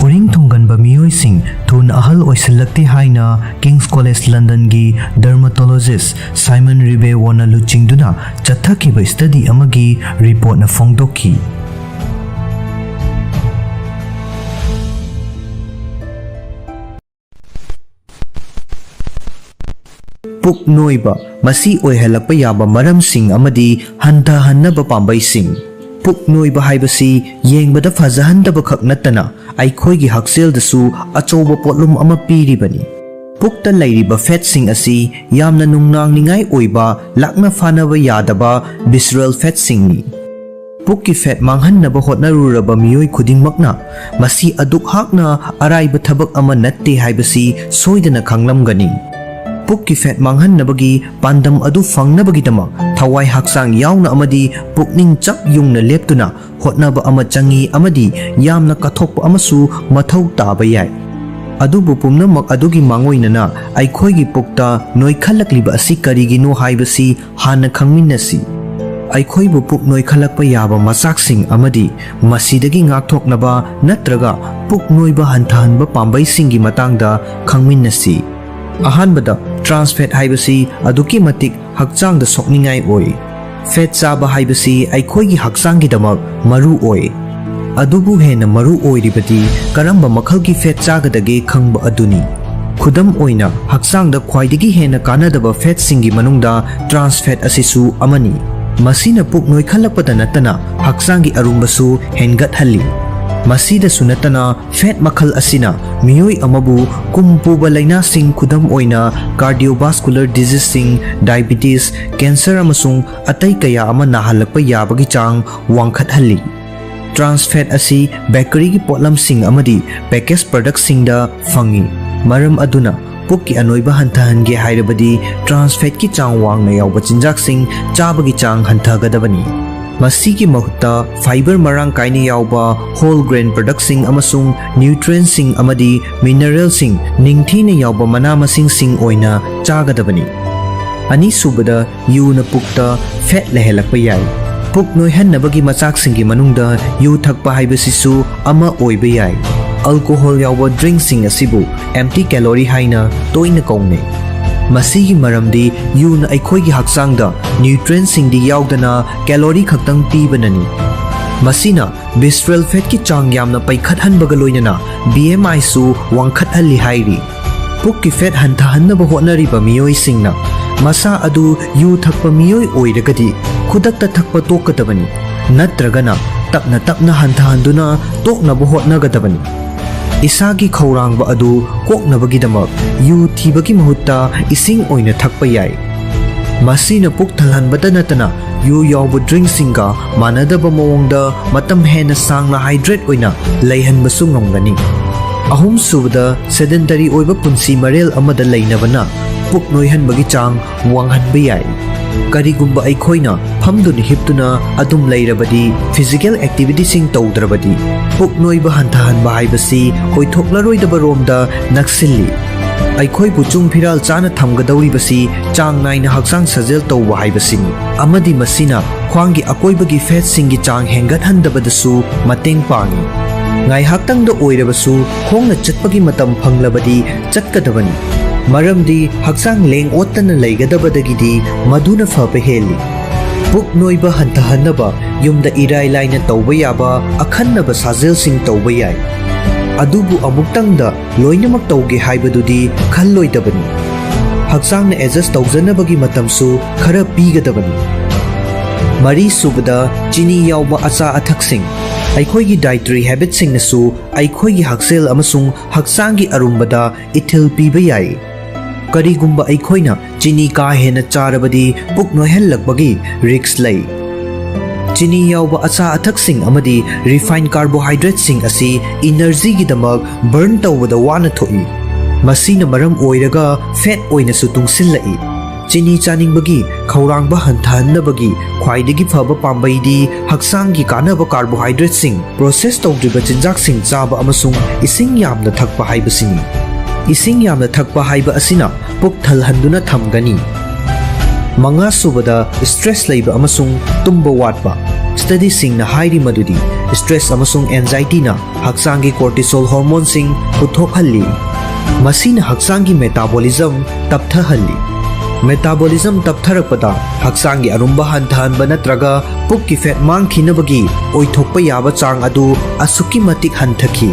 ꯎꯔꯤꯡ ꯊꯨꯡꯒꯟꯕ ꯃꯤꯑꯣꯏꯁꯤꯡ ꯊꯨꯅ ꯑꯍꯜ ꯑꯣꯏꯁꯤꯜꯂꯛꯇꯦ ꯍꯥꯏꯅ King's College Londonꯒꯤ dermatologist Simon Ribeauvona ꯂꯨꯆꯤꯡꯗꯨꯅ ꯆꯠꯊꯈꯤꯕ study ꯑꯃꯒꯤ reportꯅ ꯐꯣꯡꯗꯣꯛꯈꯤ꯫ ꯄꯨꯛ ꯅꯣꯏꯕ, ꯃꯁꯤ ꯑꯣꯏꯍꯜꯂꯛꯄ ꯌꯥꯕ ꯃꯔꯝꯁꯤꯡ ꯑꯃꯗꯤ ꯍꯟꯊꯍꯟꯅꯕ ꯄꯥꯝꯕꯩꯁꯤꯡ꯫ ꯄꯨꯛ ꯅꯣꯏꯕ ꯍꯥꯏꯕꯁꯤ ꯌꯦꯡꯕꯗ ꯐꯖꯍꯟꯗꯕ ꯈꯛ ꯅꯠꯇꯅ, ꯑꯩꯈꯣꯏꯒꯤ ꯍꯛꯁꯦꯜꯗꯁꯨ ꯑꯆꯧꯕ ꯄꯣꯠꯂꯨꯝ ꯑꯃ ꯄꯤꯔꯤꯕꯅꯤ꯫ ꯄꯨꯛꯇ ꯂꯩꯔꯤꯕ fatꯁꯤꯡ ꯑꯁꯤ ꯌꯥꯝꯅ ꯅꯨꯡꯅꯥꯡꯅꯤꯡꯉꯥꯏ ꯑꯣꯏꯕ ꯂꯥꯛꯅ ꯐꯥꯅꯕ ꯌꯥꯗꯕ visceral fatꯁꯤꯡꯅꯤ꯫ ꯄꯨꯛꯀꯤ fat ꯃꯥꯡꯍꯟꯅꯕ ꯍꯣꯠꯅꯔꯨꯔꯕ ꯃꯤꯑꯣꯏ ꯈꯨꯗꯤꯡꯃꯛꯅ ꯃꯁꯤ ꯑꯗꯨꯛ ꯍꯥꯛꯅ ꯑꯔꯥꯏꯕ ꯊꯕꯛ ꯑꯃ ꯅꯠꯇꯦ ꯍꯥꯏꯕꯁꯤ ꯁꯣꯏꯗꯅ ꯈꯪꯂꯝꯒꯅꯤ꯫ ꯄꯨꯛꯀꯤ fat ꯃꯥꯡꯍꯟꯅꯕꯒꯤ ꯄꯥꯟꯗꯝ ꯑꯗꯨ ꯐꯪꯅꯕꯒꯤꯗꯃꯛ ꯊꯋꯥꯏ ꯍꯛꯆꯥꯡ ꯌꯥꯎꯅ ꯑꯃꯗꯤ ꯄꯨꯛꯅꯤꯡ ꯆꯞ ꯌꯨꯡꯅ ꯂꯦꯞꯇꯨꯅ ꯍꯣꯠꯅꯕ ꯑꯃ ꯆꯪꯏ ꯑꯃꯗꯤ ꯌꯥꯝꯅ ꯀꯠꯊꯣꯛꯄ ꯑꯃꯁꯨ ꯃꯊꯧ ꯇꯥꯕ ꯌꯥꯏ꯫ ꯑꯗꯨꯕꯨ ꯄꯨꯝꯅꯃꯛ ꯑꯗꯨꯒꯤ ꯃꯥꯡꯑꯣꯏꯅꯅ ꯑꯩꯈꯣꯏꯒꯤ ꯄꯨꯛꯇ ꯅꯣꯏꯈꯠꯂꯛꯂꯤꯕ ꯑꯁꯤ ꯀꯔꯤꯒꯤꯅꯣ ꯍꯥꯏꯕꯁꯤ ꯍꯥꯟꯅ ꯈꯪꯃꯤꯟꯅꯁꯤ꯫ ꯑꯩꯈꯣꯏꯕꯨ ꯄꯨꯛ ꯅꯣꯏꯈꯠꯂꯛꯄ ꯌꯥꯕ ꯃꯆꯥꯛꯁꯤꯡ ꯑꯃꯗꯤ ꯃꯁꯤꯗꯒꯤ ꯉꯥꯛꯊꯣꯛꯅꯕ ꯅꯠꯇ꯭ꯔꯒ ꯄꯨꯛ ꯅꯣꯏꯕ ꯍꯟꯊꯍꯟꯕ ꯄꯥꯝꯕꯩꯁꯤꯡꯒꯤ ꯃꯇꯥꯡꯗ ꯈꯪꯃꯤꯟꯅꯁꯤ꯫ ꯑꯍꯥꯟꯕꯗ, trans fat ꯍꯥꯏꯕꯁꯤ ꯑꯗꯨꯛꯀꯤ ꯃꯇꯤꯛ ꯍꯛꯆꯥꯡꯗ ꯁꯣꯛꯅꯤꯡꯉꯥꯏ ꯑꯣꯏ꯫ Fat ꯆꯥꯕ ꯍꯥꯏꯕꯁꯤ ꯑꯩꯈꯣꯏꯒꯤ ꯍꯛꯆꯥꯡꯒꯤꯗꯃꯛ ꯃꯔꯨ ꯑꯣꯏ꯫ ꯑꯗꯨꯕꯨ ꯍꯦꯟꯅ ꯃꯔꯨ ꯑꯣꯏꯔꯤꯕꯗꯤ ꯀꯔꯝꯕ ꯃꯈꯜꯒꯤ fat ꯆꯥꯒꯗꯒꯦ ꯈꯪꯕ ꯑꯗꯨꯅꯤ꯫ ꯈꯨꯗꯝ ꯑꯣꯏꯅ, ꯍꯛꯆꯥꯡꯗ ꯈ꯭ꯋꯥꯏꯗꯒꯤ ꯍꯦꯟꯅ ꯀꯥꯟꯅꯗꯕ fatꯁꯤꯡꯒꯤ ꯃꯅꯨꯡꯗ trans fat ꯑꯁꯤꯁꯨ ꯑꯃꯅꯤ꯫ ꯃꯁꯤꯅ ꯄꯨꯛ ꯅꯣꯏꯈꯠꯂꯛꯄꯗ ꯅꯠꯇꯅ ꯍꯛꯆꯥꯡꯒꯤ ꯑꯔꯨꯝꯕꯁꯨ ꯍꯦꯟꯒꯠꯍꯜꯂꯤ꯫ ꯃꯁꯤꯗꯁꯨ ꯅꯠꯇꯅ, fat ꯃꯈꯜ ꯑꯁꯤꯅ ꯃꯤꯑꯣꯏ ꯑꯃꯕꯨ ꯀꯨꯝ ꯄꯨꯕ ꯂꯥꯏꯅꯥꯁꯤꯡ, ꯈꯨꯗꯝ ꯑꯣꯏꯅ cardiovascular diseaseꯁꯤꯡ, diabetes, cancer ꯑꯃꯁꯨꯡ ꯑꯇꯩ ꯀꯌꯥ ꯑꯃ ꯅꯥꯍꯜꯂꯛꯄ ꯌꯥꯕꯒꯤ ꯆꯥꯡ ꯋꯥꯡꯈꯠꯍꯜꯂꯤ꯫ Trans fat ꯑꯁꯤ ꯕꯦꯀꯔꯤꯒꯤ ꯄꯣꯠꯂꯝꯁꯤꯡ ꯑꯃꯗꯤ package productꯁꯤꯡꯗ ꯐꯪꯏ꯫ ꯃꯔꯝ ꯑꯗꯨꯅ ꯄꯨꯛꯀꯤ ꯑꯅꯣꯏꯕ ꯍꯟꯊꯍꯟꯒꯦ ꯍꯥꯏꯔꯕꯗꯤ trans fatꯀꯤ ꯆꯥꯡ ꯋꯥꯡꯅ ꯌꯥꯎꯕ ꯆꯤꯟꯖꯥꯛꯁꯤꯡ ꯆꯥꯕꯒꯤ ꯆꯥꯡ ꯍꯟꯊꯒꯗꯕꯅꯤ꯫ ꯃꯁꯤꯒꯤ ꯃꯍꯨꯠꯇ fiber ꯃꯔꯥꯡ ꯀꯥꯏꯅ ꯌꯥꯎꯕ whole grain productꯁꯤꯡ ꯑꯃꯁꯨꯡ nutrientꯁꯤꯡ ꯑꯃꯗꯤ mineralꯁꯤꯡ ꯅꯤꯡꯊꯤꯅ ꯌꯥꯎꯕ ꯃꯅꯥ ꯃꯁꯤꯡꯁꯤꯡ ꯑꯣꯏꯅ ꯆꯥꯒꯗꯕꯅꯤ꯫ ꯑꯅꯤꯁꯨꯕꯗ, ꯌꯨꯅ ꯄꯨꯛꯇ fat ꯂꯩꯍꯜꯂꯛꯄ ꯌꯥꯏ꯫ ꯄꯨꯛ ꯅꯣꯏꯍꯟꯅꯕꯒꯤ ꯃꯆꯥꯛꯁꯤꯡꯒꯤ ꯃꯅꯨꯡꯗ ꯌꯨ ꯊꯛꯄ ꯍꯥꯏꯕꯁꯤꯁꯨ ꯑꯃ ꯑꯣꯏꯕ ꯌꯥꯏ꯫ Alcohol ꯌꯥꯎꯕ drinkꯁꯤꯡ ꯑꯁꯤꯕꯨ empty calorie ꯍꯥꯏꯅ ꯇꯣꯏꯅ ꯀꯧꯅꯩ꯫ ꯃꯁꯤꯒꯤ ꯃꯔꯝꯗꯤ ꯌꯨꯅ ꯑꯩꯈꯣꯏꯒꯤ ꯍꯛꯆꯥꯡꯗ nutrientꯁꯤꯡꯗꯤ ꯌꯥꯎꯗꯅ calorie ꯈꯛꯇꯪ ꯄꯤꯕꯅꯅꯤ꯫ ꯃꯁꯤꯅ visceral fatꯀꯤ ꯆꯥꯡ ꯌꯥꯝꯅ ꯄꯩꯈꯠꯍꯟꯕꯒ ꯂꯣꯏꯅꯅ B M Iꯁꯨ ꯋꯥꯡꯈꯠꯍꯜꯂꯤ ꯍꯥꯏꯔꯤ꯫ ꯄꯨꯛꯀꯤ fat ꯍꯟꯊꯍꯟꯅꯕ ꯍꯣꯠꯅꯔꯤꯕ ꯃꯤꯑꯣꯏꯁꯤꯡꯅ ꯃꯁꯥ ꯑꯗꯨ ꯌꯨ ꯊꯛꯄ ꯃꯤꯑꯣꯏ ꯑꯣꯏꯔꯒꯗꯤ ꯈꯨꯗꯛꯇ ꯊꯛꯄ ꯇꯣꯛꯀꯗꯕꯅꯤ, ꯅꯠꯇ꯭ꯔꯒꯅ ꯇꯞꯅ ꯇꯞꯅ ꯍꯟꯊꯍꯟꯗꯨꯅ ꯇꯣꯛꯅꯕ ꯍꯣꯠꯅꯒꯗꯕꯅꯤ꯫ ꯏꯁꯥꯒꯤ ꯈꯧꯔꯥꯡꯕ ꯑꯗꯨ ꯀꯣꯛꯅꯕꯒꯤꯗꯃꯛ ꯌꯨ ꯊꯤꯕꯒꯤ ꯃꯍꯨꯠꯇ ꯏꯁꯤꯡ ꯑꯣꯏꯅ ꯊꯛꯄ ꯌꯥꯏ꯫ ꯃꯁꯤꯅ ꯄꯨꯛ ꯊꯜꯍꯟꯕꯇ ꯅꯠꯇꯅ ꯌꯨ ꯌꯥꯎꯕ drinkꯁꯤꯡꯒ ꯃꯥꯟꯅꯗꯕ ꯃꯑꯣꯡꯗ ꯃꯇꯝ ꯍꯦꯟꯅ ꯁꯥꯡꯅ hydrate ꯑꯣꯏꯅ ꯂꯩꯍꯟꯕꯁꯨ ꯉꯝꯒꯅꯤ꯫ ꯑꯍꯨꯝꯁꯨꯕꯗ, sedentary ꯑꯣꯏꯕ ꯄꯨꯟꯁꯤ ꯃꯔꯦꯜ ꯑꯃꯗ ꯂꯩꯅꯕꯅ ꯄꯨꯛ ꯅꯣꯏꯍꯟꯕꯒꯤ ꯆꯥꯡ ꯋꯥꯡꯍꯟꯕ ꯌꯥꯏ꯫ ꯀꯔꯤꯒꯨꯝꯕ ꯑꯩꯈꯣꯏꯅ ꯐꯝꯗꯨꯅ ꯍꯤꯞꯇꯨꯅ ꯑꯗꯨꯝ ꯂꯩꯔꯕꯗꯤ physical activityꯁꯤꯡ ꯇꯧꯗ꯭ꯔꯕꯗꯤ ꯄꯨꯛ ꯅꯣꯏꯕ ꯍꯟꯊꯍꯟꯕ ꯍꯥꯏꯕꯁꯤ ꯑꯣꯏꯊꯣꯛꯂꯔꯣꯏꯗꯕ ꯔꯣꯝꯗ ꯅꯛꯁꯤꯜꯂꯤ꯫ ꯑꯩꯈꯣꯏꯕꯨ ꯆꯨꯡ ꯐꯤꯔꯥꯜ ꯆꯥꯅ ꯊꯝꯒꯗꯧꯔꯤꯕꯁꯤ ꯆꯥꯡ ꯅꯥꯏꯅ ꯍꯛꯆꯥꯡ ꯁꯥꯖꯦꯜ ꯇꯧꯕ ꯍꯥꯏꯕꯁꯤꯅꯤ, ꯑꯃꯗꯤ ꯃꯁꯤꯅ ꯈ꯭ꯋꯥꯡꯒꯤ ꯑꯀꯣꯏꯕꯒꯤ fatꯁꯤꯡꯒꯤ ꯆꯥꯡ ꯍꯦꯟꯒꯠꯍꯟꯗꯕꯗꯁꯨ ꯃꯇꯦꯡ ꯄꯥꯡꯏ꯫ ꯉꯥꯏꯍꯥꯛꯇꯪꯗ ꯑꯣꯏꯔꯕꯁꯨ ꯈꯣꯡꯅ ꯆꯠꯄꯒꯤ ꯃꯇꯝ ꯐꯪꯂꯕꯗꯤ ꯆꯠꯀꯗꯕꯅꯤ, ꯃꯔꯝꯗꯤ ꯍꯛꯆꯥꯡ ꯂꯦꯡ ꯑꯣꯠꯇꯅ ꯂꯩꯒꯗꯕꯗꯒꯤꯗꯤ ꯃꯗꯨꯅ ꯐꯕ ꯍꯦꯜꯂꯤ꯫ ꯄꯨꯛ ꯅꯣꯏꯕ ꯍꯟꯊꯍꯟꯅꯕ ꯌꯨꯝꯗ ꯏꯔꯥꯏ ꯂꯥꯏꯅ ꯇꯧꯕ ꯌꯥꯕ ꯑꯈꯟꯅꯕ ꯁꯥꯖꯦꯜꯁꯤꯡ ꯇꯧꯕ ꯌꯥꯏ꯫ ꯑꯗꯨꯕꯨ ꯑꯃꯨꯛꯇꯪꯗ ꯂꯣꯏꯅꯃꯛ ꯇꯧꯒꯦ ꯍꯥꯏꯕꯗꯨꯗꯤ ꯈꯜꯂꯣꯏꯗꯕꯅꯤ꯫ ꯍꯛꯆꯥꯡꯅ adjust ꯇꯧꯖꯅꯕꯒꯤ ꯃꯇꯝꯁꯨ ꯈꯔ ꯄꯤꯒꯗꯕꯅꯤ꯫ ꯃꯔꯤꯁꯨꯕꯗ, ꯆꯤꯅꯤ ꯌꯥꯎꯕ ꯑꯆꯥ ꯑꯊꯛꯁꯤꯡ꯫ ꯑꯩꯈꯣꯏꯒꯤ dietary habitꯁꯤꯡꯅꯁꯨ ꯑꯩꯈꯣꯏꯒꯤ ꯍꯛꯁꯦꯜ ꯑꯃꯁꯨꯡ ꯍꯛꯆꯥꯡꯒꯤ ꯑꯔꯨꯝꯕꯗ ꯏꯊꯤꯜ ꯄꯤꯕ ꯌꯥꯏ꯫ ꯀꯔꯤꯒꯨꯝꯕ ꯑꯩꯈꯣꯏꯅ ꯆꯤꯅꯤ ꯀꯥ ꯍꯦꯟꯅ ꯆꯥꯔꯕꯗꯤ ꯄꯨꯛ ꯅꯣꯏꯍꯜꯂꯛꯄꯒꯤ risk ꯂꯩ꯫ ꯆꯤꯅꯤ ꯌꯥꯎꯕ ꯑꯆꯥ ꯑꯊꯛꯁꯤꯡ ꯑꯃꯗꯤ refined carbohydrateꯁꯤꯡ ꯑꯁꯤ energyꯒꯤꯗꯃꯛ burn ꯇꯧꯕꯗ ꯋꯥꯅ ꯊꯣꯛꯏ꯫ ꯃꯁꯤꯅ ꯃꯔꯝ ꯑꯣꯏꯔꯒ fat ꯑꯣꯏꯅꯁꯨ ꯇꯨꯡꯁꯤꯜꯂꯛꯏ꯫ ꯆꯤꯅꯤ ꯆꯥꯅꯤꯡꯕꯒꯤ ꯈꯧꯔꯥꯡꯕ ꯍꯟꯊꯍꯟꯅꯕꯒꯤ ꯈ꯭ꯋꯥꯏꯗꯒꯤ ꯐꯕ ꯄꯥꯝꯕꯩꯗꯤ ꯍꯛꯆꯥꯡꯒꯤ ꯀꯥꯟꯅꯕ carbohydrateꯁꯤꯡ, process ꯇꯧꯗ꯭ꯔꯤꯕ ꯆꯤꯟꯖꯥꯛꯁꯤꯡ ꯆꯥꯕ ꯑꯃꯁꯨꯡ ꯏꯁꯤꯡ ꯌꯥꯝꯅ ꯊꯛꯄ ꯍꯥꯏꯕꯁꯤꯅꯤ꯫ ꯏꯁꯤꯡ ꯌꯥꯝꯅ ꯊꯛꯄ ꯍꯥꯏꯕ ꯑꯁꯤꯅ ꯄꯨꯛ ꯊꯜꯍꯟꯗꯨꯅ ꯊꯝꯒꯅꯤ꯫ ꯃꯉꯥꯁꯨꯕꯗ, stress ꯂꯩꯕ ꯑꯃꯁꯨꯡ ꯇꯨꯝꯕ ꯋꯥꯠꯄ꯫ Studyꯁꯤꯡꯅ ꯍꯥꯏꯔꯤ ꯃꯗꯨꯗꯤ stress ꯑꯃꯁꯨꯡ anxietyꯅ ꯍꯛꯆꯥꯡꯒꯤ cortisol hormoneꯁꯤꯡ ꯄꯨꯊꯣꯛꯍꯜꯂꯤ꯫ ꯃꯁꯤꯅ ꯍꯛꯆꯥꯡꯒꯤ metabolism ꯇꯞꯊꯍꯜꯂꯤ꯫ Metabolism ꯇꯞꯊꯔꯛꯄꯗ ꯍꯛꯆꯥꯡꯒꯤ ꯑꯔꯨꯝꯕ ꯍꯟꯊꯍꯟꯕ ꯅꯠꯇ꯭ꯔꯒ ꯄꯨꯛꯀꯤ fat ꯃꯥꯡꯈꯤꯅꯕꯒꯤ ꯑꯣꯏꯊꯣꯛꯄ ꯌꯥꯕ ꯆꯥꯡ ꯑꯗꯨ ꯑꯁꯨꯛꯀꯤ ꯃꯇꯤꯛ ꯍꯟꯊꯈꯤ꯫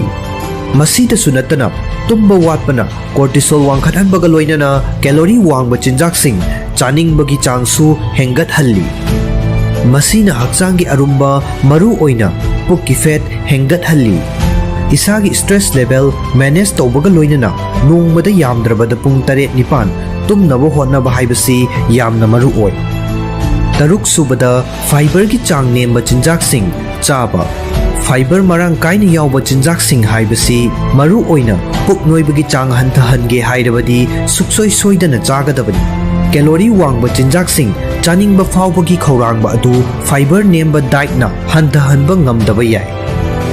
ꯃꯁꯤꯗꯁꯨ ꯅꯠꯇꯅ, ꯇꯨꯝꯕ ꯋꯥꯠꯄꯅ cortisol ꯋꯥꯡꯈꯠꯍꯟꯕꯒ ꯂꯣꯏꯅꯅ calorie ꯋꯥꯡꯕ ꯆꯤꯟꯖꯥꯛꯁꯤꯡ ꯆꯥꯅꯤꯡꯕꯒꯤ ꯆꯥꯡꯁꯨ ꯍꯦꯟꯒꯠꯍꯜꯂꯤ꯫ ꯃꯁꯤꯅ ꯍꯛꯆꯥꯡꯒꯤ ꯑꯔꯨꯝꯕ, ꯃꯔꯨ ꯑꯣꯏꯅ ꯄꯨꯛꯀꯤ fat ꯍꯦꯟꯒꯠꯍꯜꯂꯤ꯫ ꯏꯁꯥꯒꯤ stress level manage ꯇꯧꯕꯒ ꯂꯣꯏꯅꯅ ꯅꯣꯡꯃꯗ ꯌꯥꯝꯗ꯭ꯔꯕꯗ ꯄꯨꯡ ꯇꯔꯦꯠ ꯅꯤꯄꯥꯟ ꯇꯨꯝꯅꯕ ꯍꯣꯠꯅꯕ ꯍꯥꯏꯕꯁꯤ ꯌꯥꯝꯅ ꯃꯔꯨ ꯑꯣꯏ꯫ ꯇꯔꯨꯛꯁꯨꯕꯗ, fiberꯒꯤ ꯆꯥꯡ ꯅꯦꯝꯕ ꯆꯤꯟꯖꯥꯛꯁꯤꯡ ꯆꯥꯕ꯫ Fiber ꯃꯔꯥꯡ ꯀꯥꯏꯅ ꯌꯥꯎꯕ ꯆꯤꯟꯖꯥꯛꯁꯤꯡ ꯍꯥꯏꯕꯁꯤ ꯃꯔꯨ ꯑꯣꯏꯅ ꯄꯨꯛ ꯅꯣꯏꯕꯒꯤ ꯆꯥꯡ ꯍꯟꯊꯍꯟꯒꯦ ꯍꯥꯏꯔꯕꯗꯤ ꯁꯨꯛꯁꯣꯏ ꯁꯣꯏꯗꯅ ꯆꯥꯒꯗꯕꯅꯤ꯫ Calorie ꯋꯥꯡꯕ ꯆꯤꯟꯖꯥꯛꯁꯤꯡ ꯆꯥꯅꯤꯡꯕ ꯐꯥꯎꯕꯒꯤ ꯈꯧꯔꯥꯡꯕ ꯑꯗꯨ fiber ꯅꯦꯝꯕ dietꯅ ꯍꯟꯊꯍꯟꯕ ꯉꯝꯗꯕ ꯌꯥꯏ,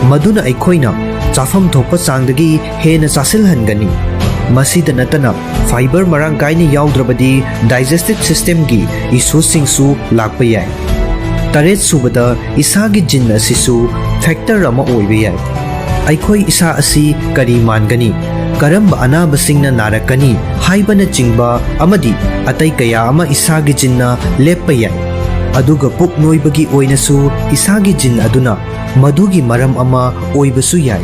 ꯃꯗꯨꯅ ꯑꯩꯈꯣꯏꯅ ꯆꯥꯐꯝ ꯊꯣꯛꯄ ꯆꯥꯡꯗꯒꯤ ꯍꯦꯟꯅ ꯆꯥꯁꯤꯜꯍꯟꯒꯅꯤ꯫ ꯃꯁꯤꯗ ꯅꯠꯇꯅ, fiber ꯃꯔꯥꯡ ꯀꯥꯏꯅ ꯌꯥꯎꯗ꯭ꯔꯕꯗꯤ digestive systemꯒꯤ issueꯁꯤꯡꯁꯨ ꯂꯥꯛꯄ ꯌꯥꯏ꯫ ꯇꯔꯦꯠꯁꯨꯕꯗ, ꯏꯁꯥꯒꯤ gene ꯑꯁꯤꯁꯨ factor ꯑꯃ ꯑꯣꯏꯕ ꯌꯥꯏ꯫ ꯑꯩꯈꯣꯏ ꯏꯁꯥ ꯑꯁꯤ ꯀꯔꯤ ꯃꯥꯟꯒꯅꯤ, ꯀꯔꯝꯕ ꯑꯅꯥꯕꯁꯤꯡꯅ ꯅꯥꯔꯛꯀꯅꯤ ꯍꯥꯏꯕꯅꯆꯤꯡꯕ ꯑꯃꯗꯤ ꯑꯇꯩ ꯀꯌꯥ ꯑꯃ ꯏꯁꯥꯒꯤ geneꯅ ꯂꯦꯞꯄ ꯌꯥꯏ꯫ ꯑꯗꯨꯒ ꯄꯨꯛ ꯅꯣꯏꯕꯒꯤ ꯑꯣꯏꯅꯁꯨ ꯏꯁꯥꯒꯤ gene ꯑꯗꯨꯅ ꯃꯗꯨꯒꯤ ꯃꯔꯝ ꯑꯃ ꯑꯣꯏꯕꯁꯨ ꯌꯥꯏ꯫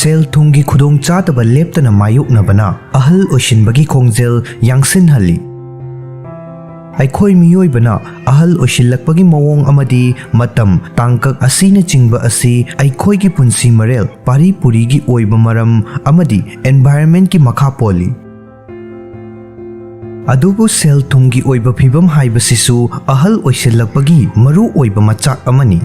ꯁꯦꯜ ꯊꯨꯝꯒꯤ ꯈꯨꯗꯣꯡꯆꯥꯗꯕ ꯂꯦꯞꯇꯅ ꯃꯥꯌꯣꯛꯅꯕꯅ ꯑꯍꯜ ꯑꯣꯏꯁꯤꯟꯕꯒꯤ ꯈꯣꯡꯖꯦꯜ ꯌꯥꯡꯁꯤꯟꯍꯜꯂꯤ꯫ ꯑꯩꯈꯣꯏ ꯃꯤꯑꯣꯏꯕꯅ ꯑꯍꯜ ꯑꯣꯏꯁꯤꯜꯂꯛꯄꯒꯤ ꯃꯑꯣꯡ ꯑꯃꯗꯤ ꯃꯇꯝ, ꯇꯥꯡꯀꯛ ꯑꯁꯤꯅꯆꯤꯡꯕ ꯑꯁꯤ ꯑꯩꯈꯣꯏꯒꯤ ꯄꯨꯟꯁꯤ ꯃꯔꯦꯜ, ꯄꯥꯔꯤ ꯄꯨꯔꯤꯒꯤ ꯑꯣꯏꯕ ꯃꯔꯝ ꯑꯃꯗꯤ environment ꯀꯤ ꯃꯈꯥ ꯄꯣꯜꯂꯤ꯫ ꯑꯗꯨꯕꯨ ꯁꯦꯜ ꯊꯨꯝꯒꯤ ꯑꯣꯏꯕ ꯐꯤꯕꯝ ꯍꯥꯏꯕꯁꯤꯁꯨ ꯑꯍꯜ ꯑꯣꯏꯁꯤꯜꯂꯛꯄꯒꯤ ꯃꯔꯨ ꯑꯣꯏꯕ ꯃꯆꯥꯛ ꯑꯃꯅꯤ꯫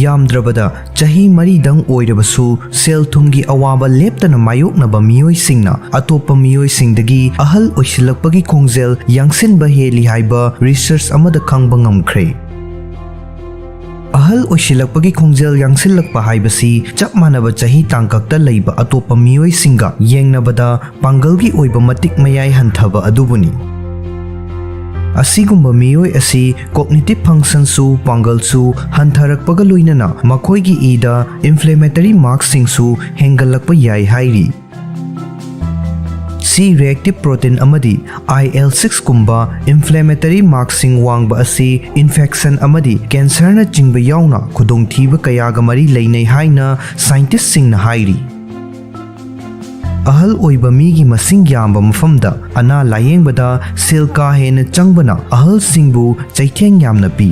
ꯌꯥꯝꯗ꯭ꯔꯕꯗ ꯆꯍꯤ ꯃꯔꯤꯗꯪ ꯑꯣꯏꯔꯕꯁꯨ ꯁꯦꯜ ꯊꯨꯝꯒꯤ ꯑꯋꯥꯕ ꯂꯦꯞꯇꯅ ꯃꯥꯌꯣꯛꯅꯕ ꯃꯤꯑꯣꯏꯁꯤꯡꯅ ꯑꯇꯣꯞꯄ ꯃꯤꯑꯣꯏꯁꯤꯡꯗꯒꯤ ꯑꯍꯜ ꯑꯣꯏꯁꯤꯜꯂꯛꯄꯒꯤ ꯈꯣꯡꯖꯦꯜ ꯌꯥꯡꯁꯤꯟꯕ ꯍꯦꯜꯂꯤ ꯍꯥꯏꯕ research ꯑꯃꯗ ꯈꯪꯕ ꯉꯝꯈ꯭ꯔꯦ꯫ ꯑꯍꯜ ꯑꯣꯏꯁꯤꯜꯂꯛꯄꯒꯤ ꯈꯣꯡꯖꯦꯜ ꯌꯥꯡꯁꯤꯜꯂꯛꯄ ꯍꯥꯏꯕꯁꯤ ꯆꯞ ꯃꯥꯟꯅꯕ ꯆꯍꯤ ꯇꯥꯡꯀꯛꯇ ꯂꯩꯕ ꯑꯇꯣꯞꯄ ꯃꯤꯑꯣꯏꯁꯤꯡꯒ ꯌꯦꯡꯅꯕꯗ ꯄꯥꯡꯒꯜꯒꯤ ꯑꯣꯏꯕ ꯃꯇꯤꯛ ꯃꯌꯥꯏ ꯍꯟꯊꯕ ꯑꯗꯨꯕꯨꯅꯤ꯫ ꯑꯁꯤꯒꯨꯝꯕ ꯃꯤꯑꯣꯏ ꯑꯁꯤ cognitive function ꯁꯨ, ꯄꯥꯡꯒꯜꯁꯨ ꯍꯟꯊꯔꯛꯄꯒ ꯂꯣꯏꯅꯅ ꯃꯈꯣꯏꯒꯤ ꯏꯗ inflammatory mark ꯁꯤꯡꯁꯨ ꯍꯦꯟꯒꯠꯂꯛꯄ ꯌꯥꯏ ꯍꯥꯏꯔꯤ꯫ C reactive protein ꯑꯃꯗꯤ I L six ꯀꯨꯝꯕ inflammatory mark ꯁꯤꯡ ꯋꯥꯡꯕ ꯑꯁꯤ infection ꯑꯃꯗꯤ cancer ꯅꯆꯤꯡꯕ ꯌꯥꯎꯅ ꯈꯨꯗꯣꯡꯊꯤꯕ ꯀꯌꯥꯒ ꯃꯔꯤ ꯂꯩꯅꯩ ꯍꯥꯏꯅ scientist ꯁꯤꯡꯅ ꯍꯥꯏꯔꯤ꯫ ꯑꯍꯜ ꯑꯣꯏꯕ ꯃꯤꯒꯤ ꯃꯁꯤꯡ ꯌꯥꯝꯕ ꯃꯐꯝꯗ ꯑꯅꯥ ꯂꯥꯌꯦꯡꯕꯗ ꯁꯦꯜ ꯀꯥ ꯍꯦꯟꯅ ꯆꯪꯕꯅ ꯑꯍꯜꯁꯤꯡꯕꯨ ꯆꯩꯊꯦꯡ ꯌꯥꯝꯅ ꯄꯤ꯫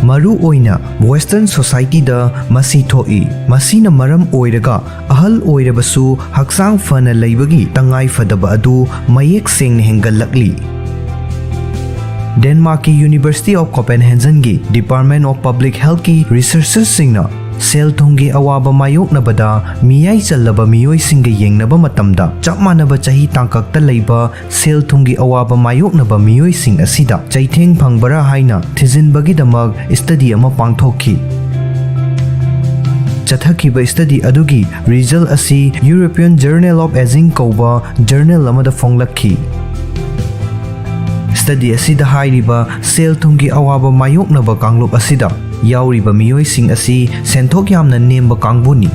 ꯃꯔꯨ ꯑꯣꯏꯅ Western society ꯗ ꯃꯁꯤ ꯊꯣꯛꯏ꯫ ꯃꯁꯤꯅ ꯃꯔꯝ ꯑꯣꯏꯔꯒ ꯑꯍꯜ ꯑꯣꯏꯔꯕꯁꯨ ꯍꯛꯆꯥꯡ ꯐꯅ ꯂꯩꯕꯒꯤ ꯇꯉꯥꯏ ꯐꯗꯕ ꯑꯗꯨ ꯃꯌꯦꯛ ꯁꯦꯡꯅ ꯍꯦꯟꯒꯠꯂꯛꯂꯤ꯫ ꯗꯦꯟꯃꯥꯔꯛꯀꯤ University of Copenhagen ꯒꯤ Department of Public Health ꯀꯤ researchers ꯁꯤꯡꯅ ꯁꯦꯜ ꯊꯨꯝꯒꯤ ꯑꯋꯥꯕ ꯃꯥꯌꯣꯛꯅꯕꯗ ꯃꯤꯌꯥꯏ ꯆꯜꯂꯕ ꯃꯤꯑꯣꯏꯁꯤꯡꯒ ꯌꯦꯡꯅꯕ ꯃꯇꯝꯗ, ꯆꯞ ꯃꯥꯟꯅꯕ ꯆꯍꯤ ꯇꯥꯡꯀꯛꯇ ꯂꯩꯕ ꯁꯦꯜ ꯊꯨꯝꯒꯤ ꯑꯋꯥꯕ ꯃꯥꯌꯣꯛꯅꯕ ꯃꯤꯑꯣꯏꯁꯤꯡ ꯑꯁꯤꯗ ꯆꯩꯊꯦꯡ ꯐꯪꯕꯔꯥ ꯍꯥꯏꯅ ꯊꯤꯖꯤꯟꯕꯒꯤꯗꯃꯛ study ꯑꯃ ꯄꯥꯡꯊꯣꯛꯈꯤ꯫ ꯆꯠꯊꯈꯤꯕ study ꯑꯗꯨꯒꯤ result ꯑꯁꯤ European Journal of Aging ꯀꯧꯕ journal ꯑꯃꯗ ꯐꯣꯡꯂꯛꯈꯤ꯫ Study ꯑꯁꯤꯗ ꯍꯥꯏꯔꯤꯕ ꯁꯦꯜ ꯊꯨꯝꯒꯤ ꯑꯋꯥꯕ ꯃꯥꯌꯣꯛꯅꯕ ꯀꯥꯡꯂꯨꯞ ꯑꯁꯤꯗ ꯌꯥꯎꯔꯤꯕ ꯃꯤꯑꯣꯏꯁꯤꯡ ꯑꯁꯤ ꯁꯦꯟꯊꯣꯛ ꯌꯥꯝꯅ ꯅꯦꯝꯕ ꯀꯥꯡꯕꯨꯅꯤ꯫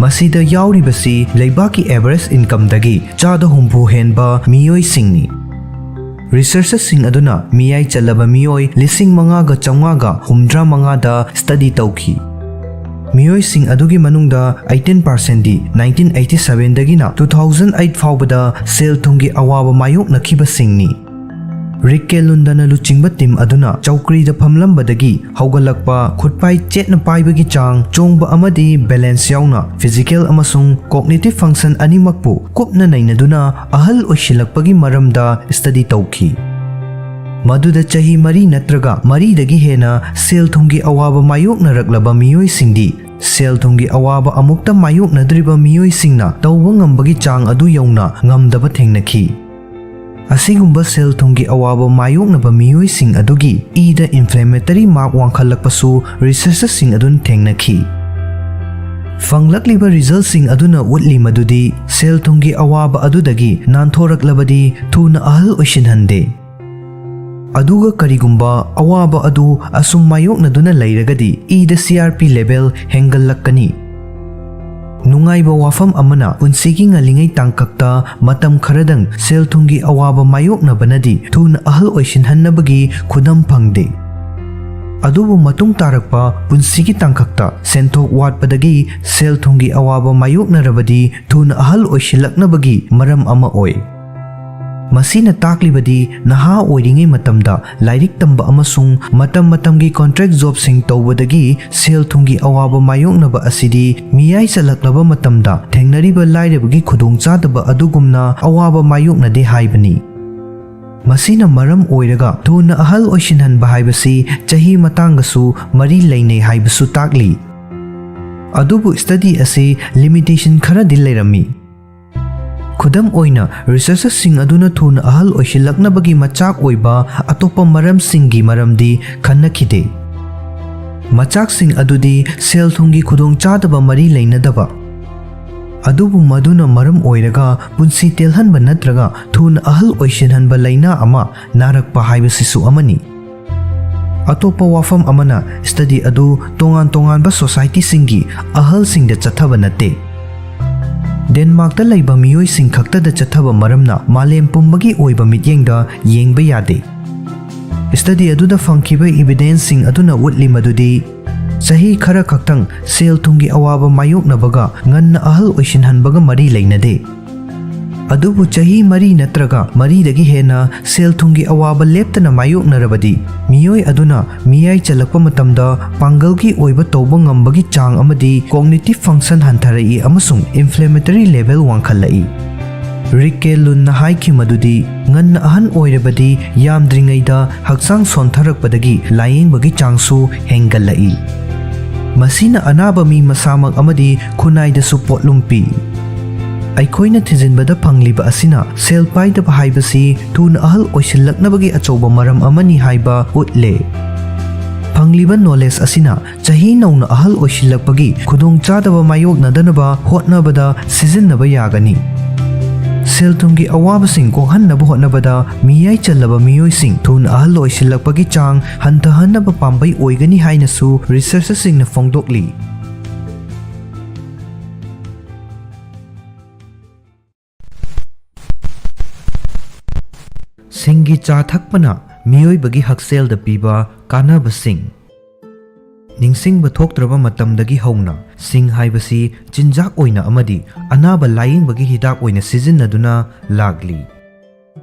ꯃꯁꯤꯗ ꯌꯥꯎꯔꯤꯕꯁꯤ ꯂꯩꯕꯥꯛꯀꯤ average income ꯗꯒꯤ ꯆꯥꯗ ꯍꯨꯝꯐꯨ ꯍꯦꯟꯕ ꯃꯤꯑꯣꯏꯁꯤꯡꯅꯤ꯫ Researchers ꯁꯤꯡ ꯑꯗꯨꯅ ꯃꯤꯌꯥꯏ ꯆꯜꯂꯕ ꯃꯤꯑꯣꯏ ꯂꯤꯁꯤꯡ ꯃꯉꯥꯒ ꯆꯥꯝꯃꯉꯥꯒ ꯍꯨꯝꯗ꯭ꯔꯥ ꯃꯉꯥꯗ study ꯇꯧꯈꯤ꯫ ꯃꯤꯑꯣꯏꯁꯤꯡ ꯑꯗꯨꯒꯤ ꯃꯅꯨꯡꯗ eighteen percent ꯗꯤ nineteen eighty seven ꯗꯒꯤꯅ two thousand eight ꯐꯥꯎꯕꯗ ꯁꯦꯜ ꯊꯨꯝꯒꯤ ꯑꯋꯥꯕ ꯃꯥꯌꯣꯛꯅꯈꯤꯕꯁꯤꯡꯅꯤ꯫ ꯔꯤꯛ ꯀꯦ ꯂꯨꯟꯗꯅ ꯂꯨꯆꯤꯡꯕ ꯇꯤꯝ ꯑꯗꯨꯅ ꯆꯧꯀ꯭ꯔꯤꯗ ꯐꯝꯂꯝꯕꯗꯒꯤ ꯍꯧꯒꯠꯂꯛꯄ, ꯈꯨꯠꯄꯥꯏ ꯆꯦꯠꯅ ꯄꯥꯏꯕꯒꯤ ꯆꯥꯡ, ꯆꯣꯡꯕ ꯑꯃꯗꯤ ꯕꯦꯂꯦꯟꯁ ꯌꯥꯎꯅ ꯐꯤꯖꯤꯀꯦꯜ ꯑꯃꯁꯨꯡ ꯀꯣꯒꯅꯤꯇꯤꯚ ꯐꯪꯁꯟ ꯑꯅꯤꯃꯛꯄꯨ ꯀꯨꯞꯅ ꯅꯩꯅꯗꯨꯅ ꯑꯍꯜ ꯑꯣꯏꯁꯤꯜꯂꯛꯄꯒꯤ ꯃꯔꯝꯗ ꯁ꯭ꯇꯗꯤ ꯇꯧꯈꯤ꯫ ꯃꯗꯨꯗ ꯆꯍꯤ ꯃꯔꯤ ꯅꯠꯇ꯭ꯔꯒ ꯃꯔꯤꯗꯒꯤ ꯍꯦꯟꯅ ꯁꯦꯜ ꯊꯨꯝꯒꯤ ꯑꯋꯥꯕ ꯃꯥꯌꯣꯛꯅꯔꯛꯂꯕ ꯃꯤꯑꯣꯏꯁꯤꯡꯗꯤ ꯁꯦꯜ ꯊꯨꯝꯒꯤ ꯑꯋꯥꯕ ꯑꯃꯨꯛꯇ ꯃꯥꯌꯣꯛꯅꯗ꯭ꯔꯤꯕ ꯃꯤꯑꯣꯏꯁꯤꯡꯅ ꯇꯧꯕ ꯉꯝꯕꯒꯤ ꯆꯥꯡ ꯑꯗꯨ ꯌꯧꯅ ꯉꯝꯗꯕ ꯊꯦꯡꯅꯈꯤ꯫ ꯑꯁꯤꯒꯨꯝꯕ ꯁꯦꯜ ꯊꯨꯝꯒꯤ ꯑꯋꯥꯕ ꯃꯥꯌꯣꯛꯅꯕ ꯃꯤꯑꯣꯏꯁꯤꯡ ꯑꯗꯨꯒꯤ ꯏꯗ ꯏꯟꯐ꯭ꯂꯦꯃꯦꯇꯔꯤ ꯃꯥꯔꯛ ꯋꯥꯡꯈꯠꯂꯛꯄꯁꯨ ꯔꯤꯁꯔꯆꯔꯁꯤꯡ ꯑꯗꯨꯅ ꯊꯦꯡꯅꯈꯤ꯫ ꯐꯪꯂꯛꯂꯤꯕ ꯔꯤꯖꯜꯁꯤꯡ ꯑꯗꯨꯅ ꯎꯠꯂꯤ ꯃꯗꯨꯗꯤ ꯁꯦꯜ ꯊꯨꯝꯒꯤ ꯑꯋꯥꯕ ꯑꯗꯨꯗꯒꯤ ꯅꯥꯟꯊꯣꯔꯛꯂꯕꯗꯤ ꯊꯨꯅ ꯑꯍꯜ ꯑꯣꯏꯁꯤꯟꯍꯟꯗꯦ꯫ ꯑꯗꯨꯒ ꯀꯔꯤꯒꯨꯝꯕ ꯑꯋꯥꯕ ꯑꯗꯨ ꯑꯁꯨꯝ ꯃꯥꯌꯣꯛꯅꯗꯨꯅ ꯂꯩꯔꯒꯗꯤ ꯏꯗ C R P level ꯍꯦꯟꯒꯠꯂꯛꯀꯅꯤ꯫ ꯅꯨꯡꯉꯥꯏꯕ ꯋꯥꯐꯝ ꯑꯃꯅ, ꯄꯨꯟꯁꯤꯒꯤ ꯉꯜꯂꯤꯉꯩ ꯇꯥꯡꯀꯛꯇ ꯃꯇꯝ ꯈꯔꯗꯪ ꯁꯦꯜ ꯊꯨꯝꯒꯤ ꯑꯋꯥꯕ ꯃꯥꯌꯣꯛꯅꯕꯅꯗꯤ ꯊꯨꯅ ꯑꯍꯜ ꯑꯣꯏꯁꯤꯟꯍꯟꯅꯕꯒꯤ ꯈꯨꯗꯝ ꯐꯪꯗꯦ꯫ ꯑꯗꯨꯕꯨ ꯃꯇꯨꯡ ꯇꯥꯔꯛꯄ ꯄꯨꯟꯁꯤꯒꯤ ꯇꯥꯡꯀꯛꯇ ꯁꯦꯟꯊꯣꯛ ꯋꯥꯠꯄꯗꯒꯤ ꯁꯦꯜ ꯊꯨꯝꯒꯤ ꯑꯋꯥꯕ ꯃꯥꯌꯣꯛꯅꯔꯕꯗꯤ ꯊꯨꯅ ꯑꯍꯜ ꯑꯣꯏꯁꯤꯜꯂꯛꯅꯕꯒꯤ ꯃꯔꯝ ꯑꯃ ꯑꯣꯏ꯫ ꯃꯁꯤꯅ ꯇꯥꯛꯂꯤꯕꯗꯤ ꯅꯍꯥ ꯑꯣꯏꯔꯤꯉꯩ ꯃꯇꯝꯗ ꯂꯥꯏꯔꯤꯛ ꯇꯝꯕ ꯑꯃꯁꯨꯡ ꯃꯇꯝ ꯃꯇꯝꯒꯤ ꯀꯣꯟꯇ꯭ꯔꯦꯛ ꯖꯣꯕꯁꯤꯡ ꯇꯧꯕꯗꯒꯤ ꯁꯦꯜ ꯊꯨꯝꯒꯤ ꯑꯋꯥꯕ ꯃꯥꯌꯣꯛꯅꯕ ꯑꯁꯤꯗꯤ ꯃꯤꯌꯥꯏ ꯆꯜꯂꯛꯂꯕ ꯃꯇꯝꯗ ꯊꯦꯡꯅꯔꯤꯕ ꯂꯥꯏꯔꯕꯒꯤ ꯈꯨꯗꯣꯡꯆꯥꯗꯕ ꯑꯗꯨꯒꯨꯝꯅ ꯑꯋꯥꯕ ꯃꯥꯌꯣꯛꯅꯗꯦ ꯍꯥꯏꯕꯅꯤ꯫ ꯃꯁꯤꯅ ꯃꯔꯝ ꯑꯣꯏꯔꯒ ꯊꯨꯅ ꯑꯍꯜ ꯑꯣꯏꯁꯤꯟꯍꯟꯕ ꯍꯥꯏꯕꯁꯤ ꯆꯍꯤ ꯃꯇꯥꯡꯒꯁꯨ ꯃꯔꯤ ꯂꯩꯅꯩ ꯍꯥꯏꯕꯁꯨ ꯇꯥꯛꯂꯤ꯫ ꯑꯗꯨꯕꯨ ꯁ꯭ꯇꯗꯤ ꯑꯁꯤ ꯂꯤꯃꯤꯇꯦꯁꯟ ꯈꯔꯗꯤ ꯂꯩꯔꯝꯃꯤ꯫ ꯈꯨꯗꯝ ꯑꯣꯏꯅ, ꯔꯤꯁꯔꯆꯔꯁꯤꯡ ꯑꯗꯨꯅ ꯊꯨꯅ ꯑꯍꯜ ꯑꯣꯏꯁꯤꯜꯂꯛꯅꯕꯒꯤ ꯃꯆꯥꯛ ꯑꯣꯏꯕ ꯑꯇꯣꯞꯄ ꯃꯔꯝꯁꯤꯡꯒꯤ ꯃꯔꯝꯗꯤ ꯈꯟꯅꯈꯤꯗꯦ꯫ ꯃꯆꯥꯛꯁꯤꯡ ꯑꯗꯨꯗꯤ ꯁꯦꯜ ꯊꯨꯝꯒꯤ ꯈꯨꯗꯣꯡꯆꯥꯗꯕ ꯃꯔꯤ ꯂꯩꯅꯗꯕ, ꯑꯗꯨꯕꯨ ꯃꯗꯨꯅ ꯃꯔꯝ ꯑꯣꯏꯔꯒ ꯄꯨꯟꯁꯤ ꯇꯦꯜꯍꯟꯕ ꯅꯠꯇ꯭ꯔꯒ ꯊꯨꯅ ꯑꯍꯜ ꯑꯣꯏꯁꯤꯟꯍꯟꯕ ꯂꯥꯏꯅꯥ ꯑꯃ ꯅꯥꯔꯛꯄ ꯍꯥꯏꯕꯁꯤꯁꯨ ꯑꯃꯅꯤ꯫ ꯑꯇꯣꯞꯄ ꯋꯥꯐꯝ ꯑꯃꯅ, ꯁ꯭ꯇꯗꯤ ꯑꯗꯨ ꯇꯣꯉꯥꯟ ꯇꯣꯉꯥꯟꯕ ꯁꯣꯁꯥꯏꯇꯤꯁꯤꯡꯒꯤ ꯑꯍꯜꯁꯤꯡꯗ ꯆꯠꯊꯕ ꯅꯠꯇꯦ꯫ ꯗꯦꯟꯃꯥꯔꯛꯇ ꯂꯩꯕ ꯃꯤꯑꯣꯏꯁꯤꯡ ꯈꯛꯇꯗ ꯆꯠꯊꯕ ꯃꯔꯝꯅ ꯃꯥꯂꯦꯝ ꯄꯨꯝꯕꯒꯤ ꯑꯣꯏꯕ ꯃꯤꯠꯌꯦꯡꯗ ꯌꯦꯡꯕ ꯌꯥꯗꯦ꯫ ꯁ꯭ꯇꯗꯤ ꯑꯗꯨꯗ ꯐꯪꯈꯤꯕ ꯏꯕꯤꯗꯦꯟꯁꯁꯤꯡ ꯑꯗꯨꯅ ꯎꯠꯂꯤ ꯃꯗꯨꯗꯤ ꯆꯍꯤ ꯈꯔ ꯈꯛꯇꯪ ꯁꯦꯜ ꯊꯨꯝꯒꯤ ꯑꯋꯥꯕ ꯃꯥꯌꯣꯛꯅꯕꯒ ꯉꯟꯅ ꯑꯍꯜ ꯑꯣꯏꯁꯤꯟꯍꯟꯕꯒ ꯃꯔꯤ ꯂꯩꯅꯗꯦ꯫ ꯑꯗꯨꯕꯨ ꯆꯍꯤ ꯃꯔꯤ ꯅꯠꯇ꯭ꯔꯒ ꯃꯔꯤꯗꯒꯤ ꯍꯦꯟꯅ ꯁꯦꯜ ꯊꯨꯝꯒꯤ ꯑꯋꯥꯕ ꯂꯦꯞꯇꯅ ꯃꯥꯌꯣꯛꯅꯔꯕꯗꯤ, ꯃꯤꯑꯣꯏ ꯑꯗꯨꯅ ꯃꯤꯌꯥꯏ ꯆꯜꯂꯛꯄ ꯃꯇꯝꯗ ꯄꯥꯡꯒꯜꯒꯤ ꯑꯣꯏꯕ ꯇꯧꯕ ꯉꯝꯕꯒꯤ ꯆꯥꯡ ꯑꯃꯗꯤ cognitive function ꯍꯟꯊꯔꯛꯏ ꯑꯃꯁꯨꯡ inflammatory level ꯋꯥꯡꯈꯠꯂꯛꯏ꯫ ꯔꯤꯛ ꯀꯦ ꯂꯨꯟꯅ ꯍꯥꯏꯈꯤ ꯃꯗꯨꯗꯤ, ꯉꯟꯅ ꯑꯍꯟ ꯑꯣꯏꯔꯕꯗꯤ ꯌꯥꯝꯗ꯭ꯔꯤꯉꯩꯗ ꯍꯛꯆꯥꯡ ꯁꯣꯟꯊꯔꯛꯄꯗꯒꯤ ꯂꯥꯌꯦꯡꯕꯒꯤ ꯆꯥꯡꯁꯨ ꯍꯦꯟꯒꯠꯂꯛꯏ꯫ ꯃꯁꯤꯅ ꯑꯅꯥꯕ ꯃꯤ ꯃꯁꯥꯃꯛ ꯑꯃꯗꯤ ꯈꯨꯟꯅꯥꯏꯗꯁꯨ ꯄꯣꯠꯂꯨꯝ ꯄꯤ꯫ ꯑꯩꯈꯣꯏꯅ ꯊꯤꯖꯤꯟꯕꯗ ꯐꯪꯂꯤꯕ ꯑꯁꯤꯅ ꯁꯦꯜ ꯄꯥꯏꯗꯕ ꯍꯥꯏꯕꯁꯤ ꯊꯨꯅ ꯑꯍꯜ ꯑꯣꯏꯁꯤꯜꯂꯛꯅꯕꯒꯤ ꯑꯆꯧꯕ ꯃꯔꯝ ꯑꯃꯅꯤ ꯍꯥꯏꯕ ꯎꯠꯂꯦ꯫ ꯐꯪꯂꯤꯕ knowledge ꯑꯁꯤꯅ ꯆꯍꯤ ꯅꯧꯅ ꯑꯍꯜ ꯑꯣꯏꯁꯤꯜꯂꯛꯄꯒꯤ ꯈꯨꯗꯣꯡꯆꯥꯗꯕ ꯃꯥꯌꯣꯛꯅꯗꯅꯕ ꯍꯣꯠꯅꯕꯗ ꯁꯤꯖꯤꯟꯅꯕ ꯌꯥꯒꯅꯤ꯫ ꯁꯦꯜ ꯊꯨꯝꯒꯤ ꯑꯋꯥꯕꯁꯤꯡ ꯀꯣꯛꯍꯟꯅꯕ ꯍꯣꯠꯅꯕꯗ ꯃꯤꯌꯥꯏ ꯆꯜꯂꯕ ꯃꯤꯑꯣꯏꯁꯤꯡ ꯊꯨꯅ ꯑꯍꯜ ꯑꯣꯏꯁꯤꯜꯂꯛꯄꯒꯤ ꯆꯥꯡ ꯍꯟꯊꯍꯟꯅꯕ ꯄꯥꯝꯕꯩ ꯑꯣꯏꯒꯅꯤ ꯍꯥꯏꯅꯁꯨ researcherꯁꯤꯡꯅ ꯐꯣꯡꯗꯣꯛꯂꯤ꯫ ꯁꯤꯡꯒꯤ ꯆꯥ ꯊꯛꯄꯅ ꯃꯤꯑꯣꯏꯕꯒꯤ ꯍꯛꯁꯦꯜꯗ ꯄꯤꯕ ꯀꯥꯟꯅꯕꯁꯤꯡ꯫ ꯅꯤꯡꯁꯤꯡꯕ ꯊꯣꯛꯇ꯭ꯔꯕ ꯃꯇꯝꯗꯒꯤ ꯍꯧꯅ ꯁꯤꯡ ꯍꯥꯏꯕꯁꯤ ꯆꯤꯟꯖꯥꯛ ꯑꯣꯏꯅ ꯑꯃꯗꯤ ꯑꯅꯥꯕ ꯂꯥꯌꯦꯡꯕꯒꯤ ꯍꯤꯗꯥꯛ ꯑꯣꯏꯅ ꯁꯤꯖꯤꯟꯅꯗꯨꯅ ꯂꯥꯛꯂꯤ꯫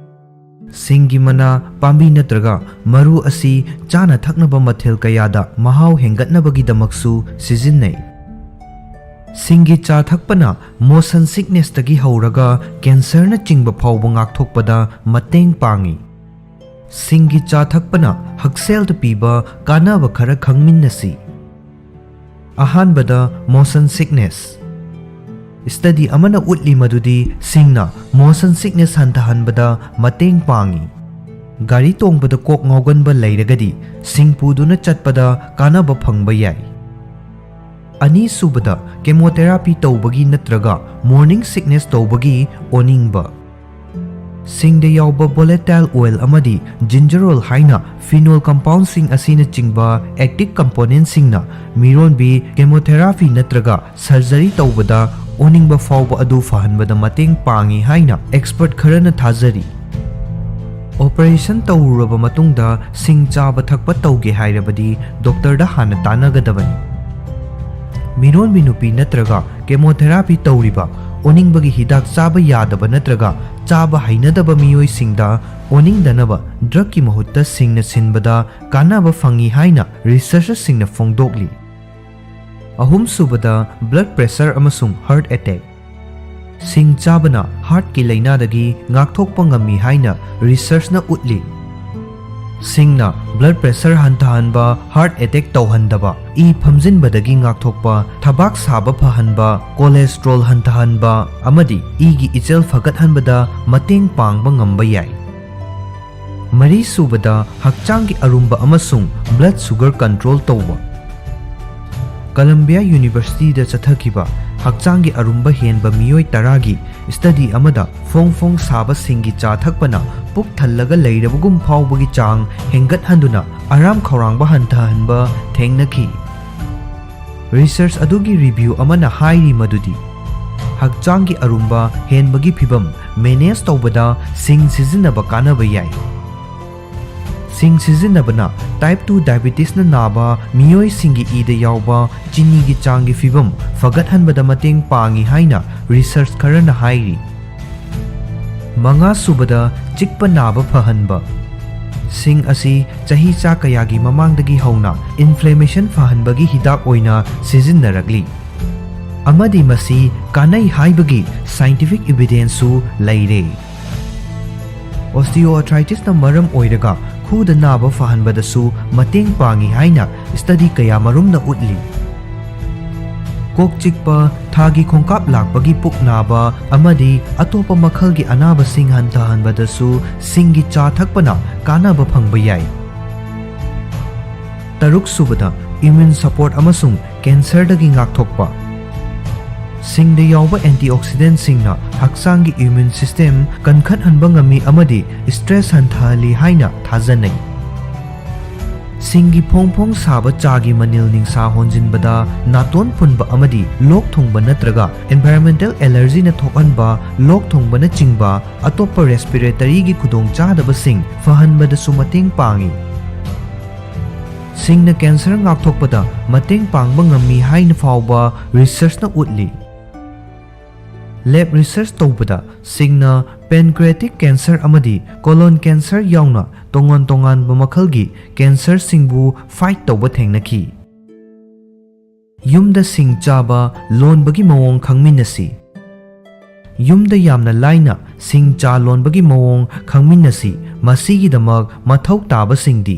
ꯁꯤꯡꯒꯤ ꯃꯅꯥ, ꯄꯥꯝꯕꯤ ꯅꯠꯇ꯭ꯔꯒ ꯃꯔꯨ ꯑꯁꯤ ꯆꯥꯅ ꯊꯛꯅꯕ ꯃꯊꯦꯜ ꯀꯌꯥꯗ ꯃꯍꯥꯎ ꯍꯦꯟꯒꯠꯅꯕꯒꯤꯗꯃꯛꯁꯨ ꯁꯤꯖꯤꯟꯅꯩ꯫ ꯁꯤꯡꯒꯤ ꯆꯥ ꯊꯛꯄꯅ motion sicknessꯇꯒꯤ ꯍꯧꯔꯒ cancerꯅꯆꯤꯡꯕ ꯐꯥꯎꯕ ꯉꯥꯛꯊꯣꯛꯄꯗ ꯃꯇꯦꯡ ꯄꯥꯡꯏ꯫ ꯁꯤꯡꯒꯤ ꯆꯥ ꯊꯛꯄꯅ ꯍꯛꯁꯦꯜꯗ ꯄꯤꯕ ꯀꯥꯟꯅꯕ ꯈꯔ ꯈꯪꯃꯤꯟꯅꯁꯤ꯫ ꯑꯍꯥꯟꯕꯗ, motion sickness꯫ Study ꯑꯃꯅ ꯎꯠꯂꯤ ꯃꯗꯨꯗꯤ ꯁꯤꯡꯅ motion sickness ꯍꯟꯊꯍꯟꯕꯗ ꯃꯇꯦꯡ ꯄꯥꯡꯏ꯫ ꯒꯥꯔꯤ ꯇꯣꯡꯕꯗ ꯀꯣꯛ ꯉꯥꯎꯒꯟꯕ ꯂꯩꯔꯒꯗꯤ ꯁꯤꯡ ꯄꯨꯗꯨꯅ ꯆꯠꯄꯗ ꯀꯥꯟꯅꯕ ꯐꯪꯕ ꯌꯥꯏ꯫ ꯑꯅꯤꯁꯨꯕꯗ, chemotherapy ꯇꯧꯕꯒꯤ ꯅꯠꯇ꯭ꯔꯒ morning sickness ꯇꯧꯕꯒꯤ ꯑꯣꯅꯤꯡꯕ꯫ ꯁꯤꯡꯗ ꯌꯥꯎꯕ volatile oil ꯑꯃꯗꯤ ginger oil ꯍꯥꯏꯅ phenol compoundꯁꯤꯡ ꯑꯁꯤꯅꯆꯤꯡꯕ active componentꯁꯤꯡꯅ ꯃꯤꯔꯣꯟꯕꯤ chemotherapy ꯅꯠꯇ꯭ꯔꯒ surgery ꯇꯧꯕꯗ ꯑꯣꯅꯤꯡꯕ ꯐꯥꯎꯕ ꯑꯗꯨ ꯐꯍꯟꯕꯗ ꯃꯇꯦꯡ ꯄꯥꯡꯏ ꯍꯥꯏꯅ expert ꯈꯔꯅ ꯊꯥꯖꯔꯤ꯫ ꯑꯣꯄꯔꯦꯁꯟ ꯇꯧꯔꯨꯔꯕ ꯃꯇꯨꯡꯗ ꯁꯤꯡ ꯆꯥꯕ ꯊꯛꯄ ꯇꯧꯒꯦ ꯍꯥꯏꯔꯕꯗꯤ ꯗꯣꯛꯇꯔꯗ ꯍꯥꯟꯅ ꯇꯥꯟꯅꯒꯗꯕꯅꯤ꯫ ꯃꯤꯔꯣꯟꯕꯤ ꯅꯨꯄꯤ ꯅꯠꯇ꯭ꯔꯒ ꯀꯦꯃꯣꯊꯦꯔꯥꯄꯤ ꯇꯧꯔꯤꯕ, ꯑꯣꯅꯤꯡꯕꯒꯤ ꯍꯤꯗꯥꯛ ꯆꯥꯕ ꯌꯥꯗꯕ ꯅꯠꯇ꯭ꯔꯒ ꯆꯥꯕ ꯍꯩꯅꯗꯕ ꯃꯤꯑꯣꯏꯁꯤꯡꯗ ꯑꯣꯅꯤꯡꯗꯅꯕ ꯗ꯭ꯔꯒꯀꯤ ꯃꯍꯨꯠꯇ ꯁꯤꯡꯅ ꯁꯤꯟꯕꯗ ꯀꯥꯟꯅꯕ ꯐꯪꯏ ꯍꯥꯏꯅ ꯔꯤꯁꯔꯆꯔꯁꯤꯡꯅ ꯐꯣꯡꯗꯣꯛꯂꯤ꯫ ꯑꯍꯨꯝꯁꯨꯕꯗ, ꯕ꯭ꯂꯗ ꯄ꯭ꯔꯦꯁꯔ ꯑꯃꯁꯨꯡ ꯍꯥꯔꯠ ꯑꯦꯇꯦꯛ꯫ ꯁꯤꯡ ꯆꯥꯕꯅ ꯍꯥꯔꯠꯀꯤ ꯂꯥꯏꯅꯥꯗꯒꯤ ꯉꯥꯛꯊꯣꯛꯄ ꯉꯝꯃꯤ ꯍꯥꯏꯅ ꯔꯤꯁꯔꯆꯅ ꯎꯠꯂꯤ꯫ ꯁꯤꯡꯅ ꯕ꯭ꯂꯗ ꯄ꯭ꯔꯦꯁꯔ ꯍꯟꯊꯍꯟꯕ, ꯍꯥꯔꯠ ꯑꯦꯇꯦꯛ ꯇꯧꯍꯟꯗꯕ, ꯏ ꯐꯝꯖꯤꯟꯕꯗꯒꯤ ꯉꯥꯛꯊꯣꯛꯄ, ꯊꯕꯥꯛ ꯁꯥꯕ ꯐꯍꯟꯕ, ꯀꯣꯂꯦꯁꯇ꯭ꯔꯣꯜ ꯍꯟꯊꯍꯟꯕ ꯑꯃꯗꯤ ꯏꯒꯤ ꯏꯆꯦꯜ ꯐꯒꯠꯍꯟꯕꯗ ꯃꯇꯦꯡ ꯄꯥꯡꯕ ꯉꯝꯕ ꯌꯥꯏ꯫ ꯃꯔꯤꯁꯨꯕꯗ, ꯍꯛꯆꯥꯡꯒꯤ ꯑꯔꯨꯝꯕ ꯑꯃꯁꯨꯡ ꯕ꯭ꯂꯗ ꯁꯨꯒꯔ ꯀꯟꯇ꯭ꯔꯣꯜ ꯇꯧꯕ꯫ ꯀꯂꯝꯕꯤꯌꯥ ꯌꯨꯅꯤꯚꯔꯁꯤꯇꯤꯗ ꯆꯠꯊꯈꯤꯕ ꯍꯛꯆꯥꯡꯒꯤ ꯑꯔꯨꯝꯕ ꯍꯦꯟꯕ ꯃꯤꯑꯣꯏ ꯇꯔꯥꯒꯤ ꯁ꯭ꯇꯗꯤ ꯑꯃꯗ ꯐꯣꯡ ꯐꯣꯡ ꯁꯥꯕ ꯁꯤꯡꯒꯤ ꯆꯥ ꯊꯛꯄꯅ ꯄꯨꯛ ꯊꯜꯂꯒ ꯂꯩꯔꯕꯒꯨꯝ ꯐꯥꯎꯕꯒꯤ ꯆꯥꯡ ꯍꯦꯟꯒꯠꯍꯟꯗꯨꯅ ꯑꯔꯥꯝ ꯈꯧꯔꯥꯡꯕ ꯍꯟꯊꯍꯟꯕ ꯊꯦꯡꯅꯈꯤ꯫ ꯔꯤꯁꯔꯆ ꯑꯗꯨꯒꯤ ꯔꯤꯚꯤꯌꯨ ꯑꯃꯅ ꯍꯥꯏꯔꯤ ꯃꯗꯨꯗꯤ ꯍꯛꯆꯥꯡꯒꯤ ꯑꯔꯨꯝꯕ ꯍꯦꯟꯕꯒꯤ ꯐꯤꯚꯝ ꯃꯦꯅꯦꯖ ꯇꯧꯕꯗ ꯁꯤꯡ ꯁꯤꯖꯤꯟꯅꯕ ꯀꯥꯟꯅꯕ ꯌꯥꯏ꯫ ꯁꯤꯡ ꯁꯤꯖꯤꯟꯅꯕꯅ ꯇꯥꯏꯞ ꯇꯨ ꯗꯥꯏꯕꯤꯇꯤꯁꯅ ꯅꯥꯕ ꯃꯤꯑꯣꯏꯁꯤꯡꯒꯤ ꯏꯗ ꯌꯥꯎꯕ ꯆꯤꯅꯤꯒꯤ ꯆꯥꯡꯒꯤ ꯐꯤꯚꯝ ꯐꯒꯠꯍꯟꯕꯗ ꯃꯇꯦꯡ ꯄꯥꯡꯏ ꯍꯥꯏꯅ ꯔꯤꯁꯔꯆ ꯈꯔꯅ ꯍꯥꯏꯔꯤ꯫ ꯃꯉꯥꯁꯨꯕꯗ, ꯆꯤꯛꯄ ꯅꯥꯕ ꯐꯍꯟꯕ꯫ ꯁꯤꯡ ꯑꯁꯤ ꯆꯍꯤꯆꯥ ꯀꯌꯥꯒꯤ ꯃꯃꯥꯡꯗꯒꯤ ꯍꯧꯅ ꯏꯟꯐ꯭ꯂꯦꯃꯦꯁꯟ ꯐꯍꯟꯕꯒꯤ ꯍꯤꯗꯥꯛ ꯑꯣꯏꯅ ꯁꯤꯖꯤꯟꯅꯔꯛꯂꯤ ꯑꯃꯗꯤ ꯃꯁꯤ ꯀꯥꯟꯅꯩ ꯍꯥꯏꯕꯒꯤ ꯁꯥꯏꯟꯇꯤꯐꯤꯛ ꯏꯚꯤꯗꯦꯟꯁꯁꯨ ꯂꯩꯔꯦ꯫ ꯑꯣꯁꯇꯤꯑꯣꯑꯥꯔꯊ꯭ꯔꯥꯏꯇꯤꯁꯅ ꯃꯔꯝ ꯑꯣꯏꯔꯒ ꯈꯨꯗ ꯅꯥꯕ ꯐꯍꯟꯕꯗꯁꯨ ꯃꯇꯦꯡ ꯄꯥꯡꯏ ꯍꯥꯏꯅ ꯁ꯭ꯇꯗꯤ ꯀꯌꯥꯃꯔꯨꯝꯅ ꯎꯠꯂꯤ꯫ ꯀꯣꯛ ꯆꯤꯛꯄ, ꯊꯥꯒꯤ ꯈꯣꯡꯀꯥꯞ ꯂꯥꯛꯄꯒꯤ ꯄꯨꯛ ꯅꯥꯕ ꯑꯃꯗꯤ ꯑꯇꯣꯞꯄ ꯃꯈꯜꯒꯤ ꯑꯅꯥꯕꯁꯤꯡ ꯍꯟꯊꯍꯟꯕꯗꯁꯨ ꯁꯤꯡꯒꯤ ꯆꯥ ꯊꯛꯄꯅ ꯀꯥꯟꯅꯕ ꯐꯪꯕ ꯌꯥꯏ꯫ ꯇꯔꯨꯛꯁꯨꯕꯗ, ꯏꯝꯃ꯭ꯌꯨꯟ ꯁꯄꯣꯔꯠ ꯑꯃꯁꯨꯡ ꯀꯦꯟꯁꯔꯗꯒꯤ ꯉꯥꯛꯊꯣꯛꯄ꯫ ꯁꯤꯡꯗ ꯌꯥꯎꯕ ꯑꯦꯟꯇꯤꯑꯣꯛꯁꯤꯗꯦꯟꯠꯁꯤꯡꯅ ꯍꯛꯆꯥꯡꯒꯤ ꯏꯝꯃ꯭ꯌꯨꯟ ꯁꯤꯁꯇꯦꯝ ꯀꯟꯈꯠꯍꯟꯕ ꯉꯝꯃꯤ ꯑꯃꯗꯤ ꯁ꯭ꯇ꯭ꯔꯦꯁ ꯍꯟꯊꯍꯜꯂꯤ ꯍꯥꯏꯅ ꯊꯥꯖꯅꯩ꯫ ꯁꯤꯡꯒꯤ ꯐꯣꯡ ꯐꯣꯡ ꯁꯥꯕ ꯆꯥꯒꯤ ꯃꯅꯤꯜ ꯅꯤꯡꯁꯥ ꯍꯣꯟꯖꯤꯟꯕꯗ ꯅꯥꯇꯣꯟ ꯐꯨꯟꯕ ꯑꯃꯗꯤ ꯂꯣꯛ ꯊꯨꯡꯕ ꯅꯠꯇ꯭ꯔꯒ environmental allergyꯅ ꯊꯣꯛꯍꯟꯕ ꯂꯣꯛ ꯊꯨꯡꯕꯅꯆꯤꯡꯕ ꯑꯇꯣꯞꯄ respiratoryꯒꯤ ꯈꯨꯗꯣꯡꯆꯥꯗꯕꯁꯤꯡ ꯐꯍꯟꯕꯗꯁꯨ ꯃꯇꯦꯡ ꯄꯥꯡꯏ꯫ ꯁꯤꯡꯅ cancer ꯉꯥꯛꯊꯣꯛꯄꯗ ꯃꯇꯦꯡ ꯄꯥꯡꯕ ꯉꯝꯃꯤ ꯍꯥꯏꯅ ꯐꯥꯎꯕ researchꯅ ꯎꯠꯂꯤ꯫ Lab research ꯇꯧꯕꯗ ꯁꯤꯡꯅ pancreatic cancer ꯑꯃꯗꯤ colon cancer ꯌꯥꯎꯅ ꯇꯣꯉꯥꯟ ꯇꯣꯉꯥꯟꯕ ꯃꯈꯜꯒꯤ cancerꯁꯤꯡꯕꯨ fight ꯇꯧꯕ ꯊꯦꯡꯅꯈꯤ꯫ ꯌꯨꯝꯗ ꯁꯤꯡ ꯆꯥꯕ ꯂꯣꯟꯕꯒꯤ ꯃꯑꯣꯡ ꯈꯪꯃꯤꯟꯅꯁꯤ꯫ ꯌꯨꯝꯗ ꯌꯥꯝꯅ ꯂꯥꯏꯅ ꯁꯤꯡ ꯆꯥ ꯂꯣꯟꯕꯒꯤ ꯃꯑꯣꯡ ꯈꯪꯃꯤꯟꯅꯁꯤ꯫ ꯃꯁꯤꯒꯤꯗꯃꯛ ꯃꯊꯧ ꯇꯥꯕꯁꯤꯡꯗꯤ: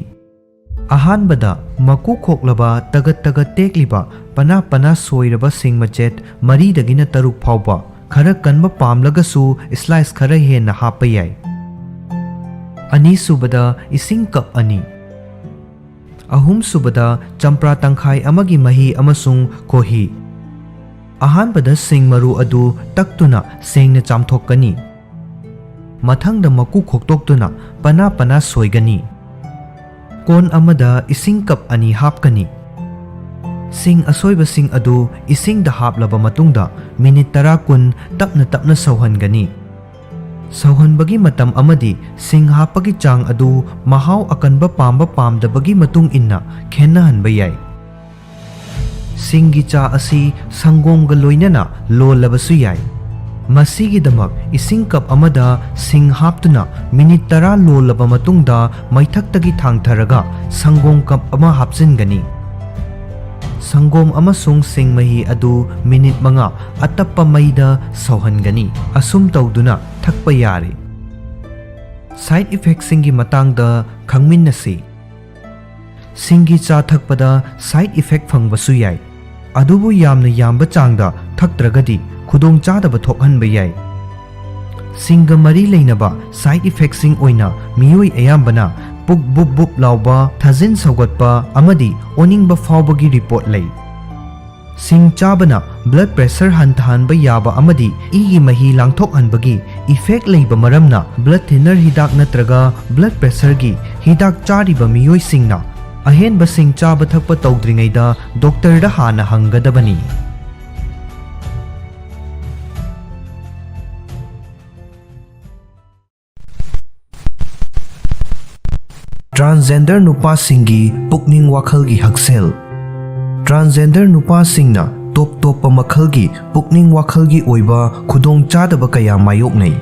ꯑꯍꯥꯟꯕꯗ, ꯃꯀꯨ ꯈꯣꯛꯂꯕ, ꯇꯒꯠ ꯇꯒꯠ ꯇꯦꯛꯂꯤꯕ, ꯄꯅꯥ ꯄꯅꯥ ꯁꯣꯏꯔꯕ ꯁꯤꯡ ꯃꯆꯦꯠ ꯃꯔꯤꯗꯒꯤꯅ ꯇꯔꯨꯛ ꯐꯥꯎꯕ, ꯈꯔ ꯀꯟꯕ ꯄꯥꯝꯂꯒꯁꯨ slice ꯈꯔ ꯍꯦꯟꯅ ꯍꯥꯞꯄ ꯌꯥꯏ꯫ ꯑꯅꯤꯁꯨꯕꯗ, ꯏꯁꯤꯡ cup ꯑꯅꯤ꯫ ꯑꯍꯨꯝꯁꯨꯕꯗ, ꯆꯝꯄ꯭ꯔꯥ ꯇꯪꯈꯥꯏ ꯑꯃꯒꯤ ꯃꯍꯤ ꯑꯃꯁꯨꯡ ꯈꯣꯍꯤ꯫ ꯑꯍꯥꯟꯕꯗ ꯁꯤꯡ ꯃꯔꯨ ꯑꯗꯨ ꯇꯛꯇꯨꯅ ꯁꯦꯡꯅ ꯆꯥꯝꯊꯣꯛꯀꯅꯤ꯫ ꯃꯊꯪꯗ ꯃꯀꯨ ꯈꯣꯛꯇꯣꯛꯇꯨꯅ ꯄꯅꯥ ꯄꯅꯥ ꯁꯣꯏꯒꯅꯤ꯫ ꯀꯣꯟ ꯑꯃꯗ ꯏꯁꯤꯡ cup ꯑꯅꯤ ꯍꯥꯞꯀꯅꯤ꯫ ꯁꯤꯡ ꯑꯁꯣꯏꯕꯁꯤꯡ ꯑꯗꯨ ꯏꯁꯤꯡꯗ ꯍꯥꯞꯂꯕ ꯃꯇꯨꯡꯗ minute ꯇꯔꯥ ꯀꯨꯟ ꯇꯞꯅ ꯇꯞꯅ ꯁꯧꯍꯟꯒꯅꯤ꯫ ꯁꯧꯍꯟꯕꯒꯤ ꯃꯇꯝ ꯑꯃꯗꯤ ꯁꯤꯡ ꯍꯥꯞꯄꯒꯤ ꯆꯥꯡ ꯑꯗꯨ ꯃꯍꯥꯎ ꯑꯀꯟꯕ ꯄꯥꯝꯕ ꯄꯥꯝꯗꯕꯒꯤ ꯃꯇꯨꯡ ꯏꯟꯅ ꯈꯦꯠꯅꯍꯟꯕ ꯌꯥꯏ꯫ ꯁꯤꯡꯒꯤ ꯆꯥ ꯑꯁꯤ ꯁꯪꯒꯣꯝꯒ ꯂꯣꯏꯅꯅ ꯂꯣꯜꯂꯕꯁꯨ ꯌꯥꯏ꯫ ꯃꯁꯤꯒꯤꯗꯃꯛ ꯏꯁꯤꯡ cup ꯑꯃꯗ ꯁꯤꯡ ꯍꯥꯞꯇꯨꯅ minute ꯇꯔꯥ ꯂꯣꯜꯂꯕ ꯃꯇꯨꯡꯗ ꯃꯩꯊꯛꯇꯒꯤ ꯊꯥꯡꯊꯔꯒ ꯁꯪꯒꯣꯝ cup ꯑꯃ ꯍꯥꯞꯆꯤꯟꯒꯅꯤ꯫ ꯁꯪꯒꯣꯝ ꯑꯃꯁꯨꯡ ꯁꯤꯡ ꯃꯍꯤ ꯑꯗꯨ minute ꯃꯉꯥ ꯑꯇꯞꯄ ꯃꯩꯗ ꯁꯧꯍꯟꯒꯅꯤ꯫ ꯑꯁꯨꯝ ꯇꯧꯗꯨꯅ ꯊꯛꯄ ꯌꯥꯔꯦ꯫ Side effectꯁꯤꯡꯒꯤ ꯃꯇꯥꯡꯗ ꯈꯪꯃꯤꯟꯅꯁꯤ꯫ ꯁꯤꯡꯒꯤ ꯆꯥ ꯊꯛꯄꯗ side effect ꯐꯪꯕꯁꯨ ꯌꯥꯏ, ꯑꯗꯨꯕꯨ ꯌꯥꯝꯅ ꯌꯥꯝꯕ ꯆꯥꯡꯗ ꯊꯛꯇ꯭ꯔꯒꯗꯤ ꯈꯨꯗꯣꯡꯆꯥꯗꯕ ꯊꯣꯛꯍꯟꯕ ꯌꯥꯏ꯫ ꯁꯤꯡꯒ ꯃꯔꯤ ꯂꯩꯅꯕ side effectꯁꯤꯡ ꯑꯣꯏꯅ ꯃꯤꯑꯣꯏ ꯑꯌꯥꯝꯕꯅ ꯄꯨꯛ ꯕꯨꯞ ꯕꯨꯞ ꯂꯥꯎꯕ, ꯊꯥꯖꯤꯟ ꯁꯧꯒꯠꯄ ꯑꯃꯗꯤ ꯑꯣꯅꯤꯡꯕ ꯐꯥꯎꯕꯒꯤ report ꯂꯩ꯫ ꯁꯤꯡ ꯆꯥꯕꯅ blood pressure ꯍꯟꯊꯍꯟꯕ ꯌꯥꯕ ꯑꯃꯗꯤ ꯏꯒꯤ ꯃꯍꯤ ꯂꯥꯡꯊꯣꯛꯍꯟꯕꯒꯤ effect ꯂꯩꯕ ꯃꯔꯝꯅ blood thinner ꯍꯤꯗꯥꯛ ꯅꯠꯇ꯭ꯔꯒ blood pressureꯒꯤ ꯍꯤꯗꯥꯛ ꯆꯥꯔꯤꯕ ꯃꯤꯑꯣꯏꯁꯤꯡꯅ ꯑꯍꯦꯟꯕꯁꯤꯡ ꯆꯥꯕ ꯊꯛꯄ ꯇꯧꯗ꯭ꯔꯤꯉꯩꯗ ꯗꯣꯛꯇꯔꯗ ꯍꯥꯟꯅ ꯍꯪꯒꯗꯕꯅꯤ꯫ ꯇ꯭ꯔꯥꯟꯁꯖꯦꯟꯗꯔ ꯅꯨꯄꯥꯁꯤꯡꯒꯤ ꯄꯨꯛꯅꯤꯡ ꯋꯥꯈꯜꯒꯤ ꯍꯛꯁꯦꯜ꯫ ꯇ꯭ꯔꯥꯟꯁꯖꯦꯟꯗꯔ ꯅꯨꯄꯥꯁꯤꯡꯅ ꯇꯣꯞ ꯇꯣꯞꯄ ꯃꯈꯜꯒꯤ ꯄꯨꯛꯅꯤꯡ ꯋꯥꯈꯜꯒꯤ ꯑꯣꯏꯕ ꯈꯨꯗꯣꯡꯆꯥꯗꯕ ꯀꯌꯥ ꯃꯥꯌꯣꯛꯅꯩ꯫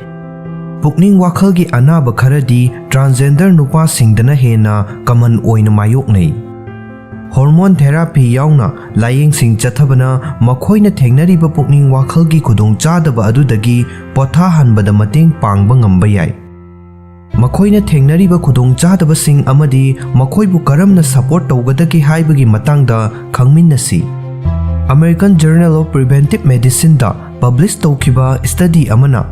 ꯄꯨꯛꯅꯤꯡ ꯋꯥꯈꯜꯒꯤ ꯑꯅꯥꯕ ꯈꯔꯗꯤ ꯇ꯭ꯔꯥꯟꯁꯖꯦꯟꯗꯔ ꯅꯨꯄꯥꯁꯤꯡꯗꯅ ꯍꯦꯟꯅ ꯀꯃꯟ ꯑꯣꯏꯅ ꯃꯥꯌꯣꯛꯅꯩ꯫ ꯍꯣꯔꯃꯣꯟ ꯊꯦꯔꯥꯄꯤ ꯌꯥꯎꯅ ꯂꯥꯌꯦꯡꯁꯤꯡ ꯆꯠꯊꯕꯅ ꯃꯈꯣꯏꯅ ꯊꯦꯡꯅꯔꯤꯕ ꯄꯨꯛꯅꯤꯡ ꯋꯥꯈꯜꯒꯤ ꯈꯨꯗꯣꯡꯆꯥꯗꯕ ꯑꯗꯨꯗꯒꯤ ꯄꯣꯊꯥꯍꯟꯕꯗ ꯃꯇꯦꯡ ꯄꯥꯡꯕ ꯉꯝꯕ ꯌꯥꯏ꯫ ꯃꯈꯣꯏꯅ ꯊꯦꯡꯅꯔꯤꯕ ꯈꯨꯗꯣꯡꯆꯥꯗꯕꯁꯤꯡ ꯑꯃꯗꯤ ꯃꯈꯣꯏꯕꯨ ꯀꯔꯝꯅ ꯁꯄꯣꯔꯠ ꯇꯧꯒꯗꯒꯦ ꯍꯥꯏꯕꯒꯤ ꯃꯇꯥꯡꯗ ꯈꯪꯃꯤꯟꯅꯁꯤ꯫ American Journal of Preventive Medicineꯗ ꯄꯕ꯭ꯂꯤꯁ ꯇꯧꯈꯤꯕ ꯁ꯭ꯇꯗꯤ ꯑꯃꯅ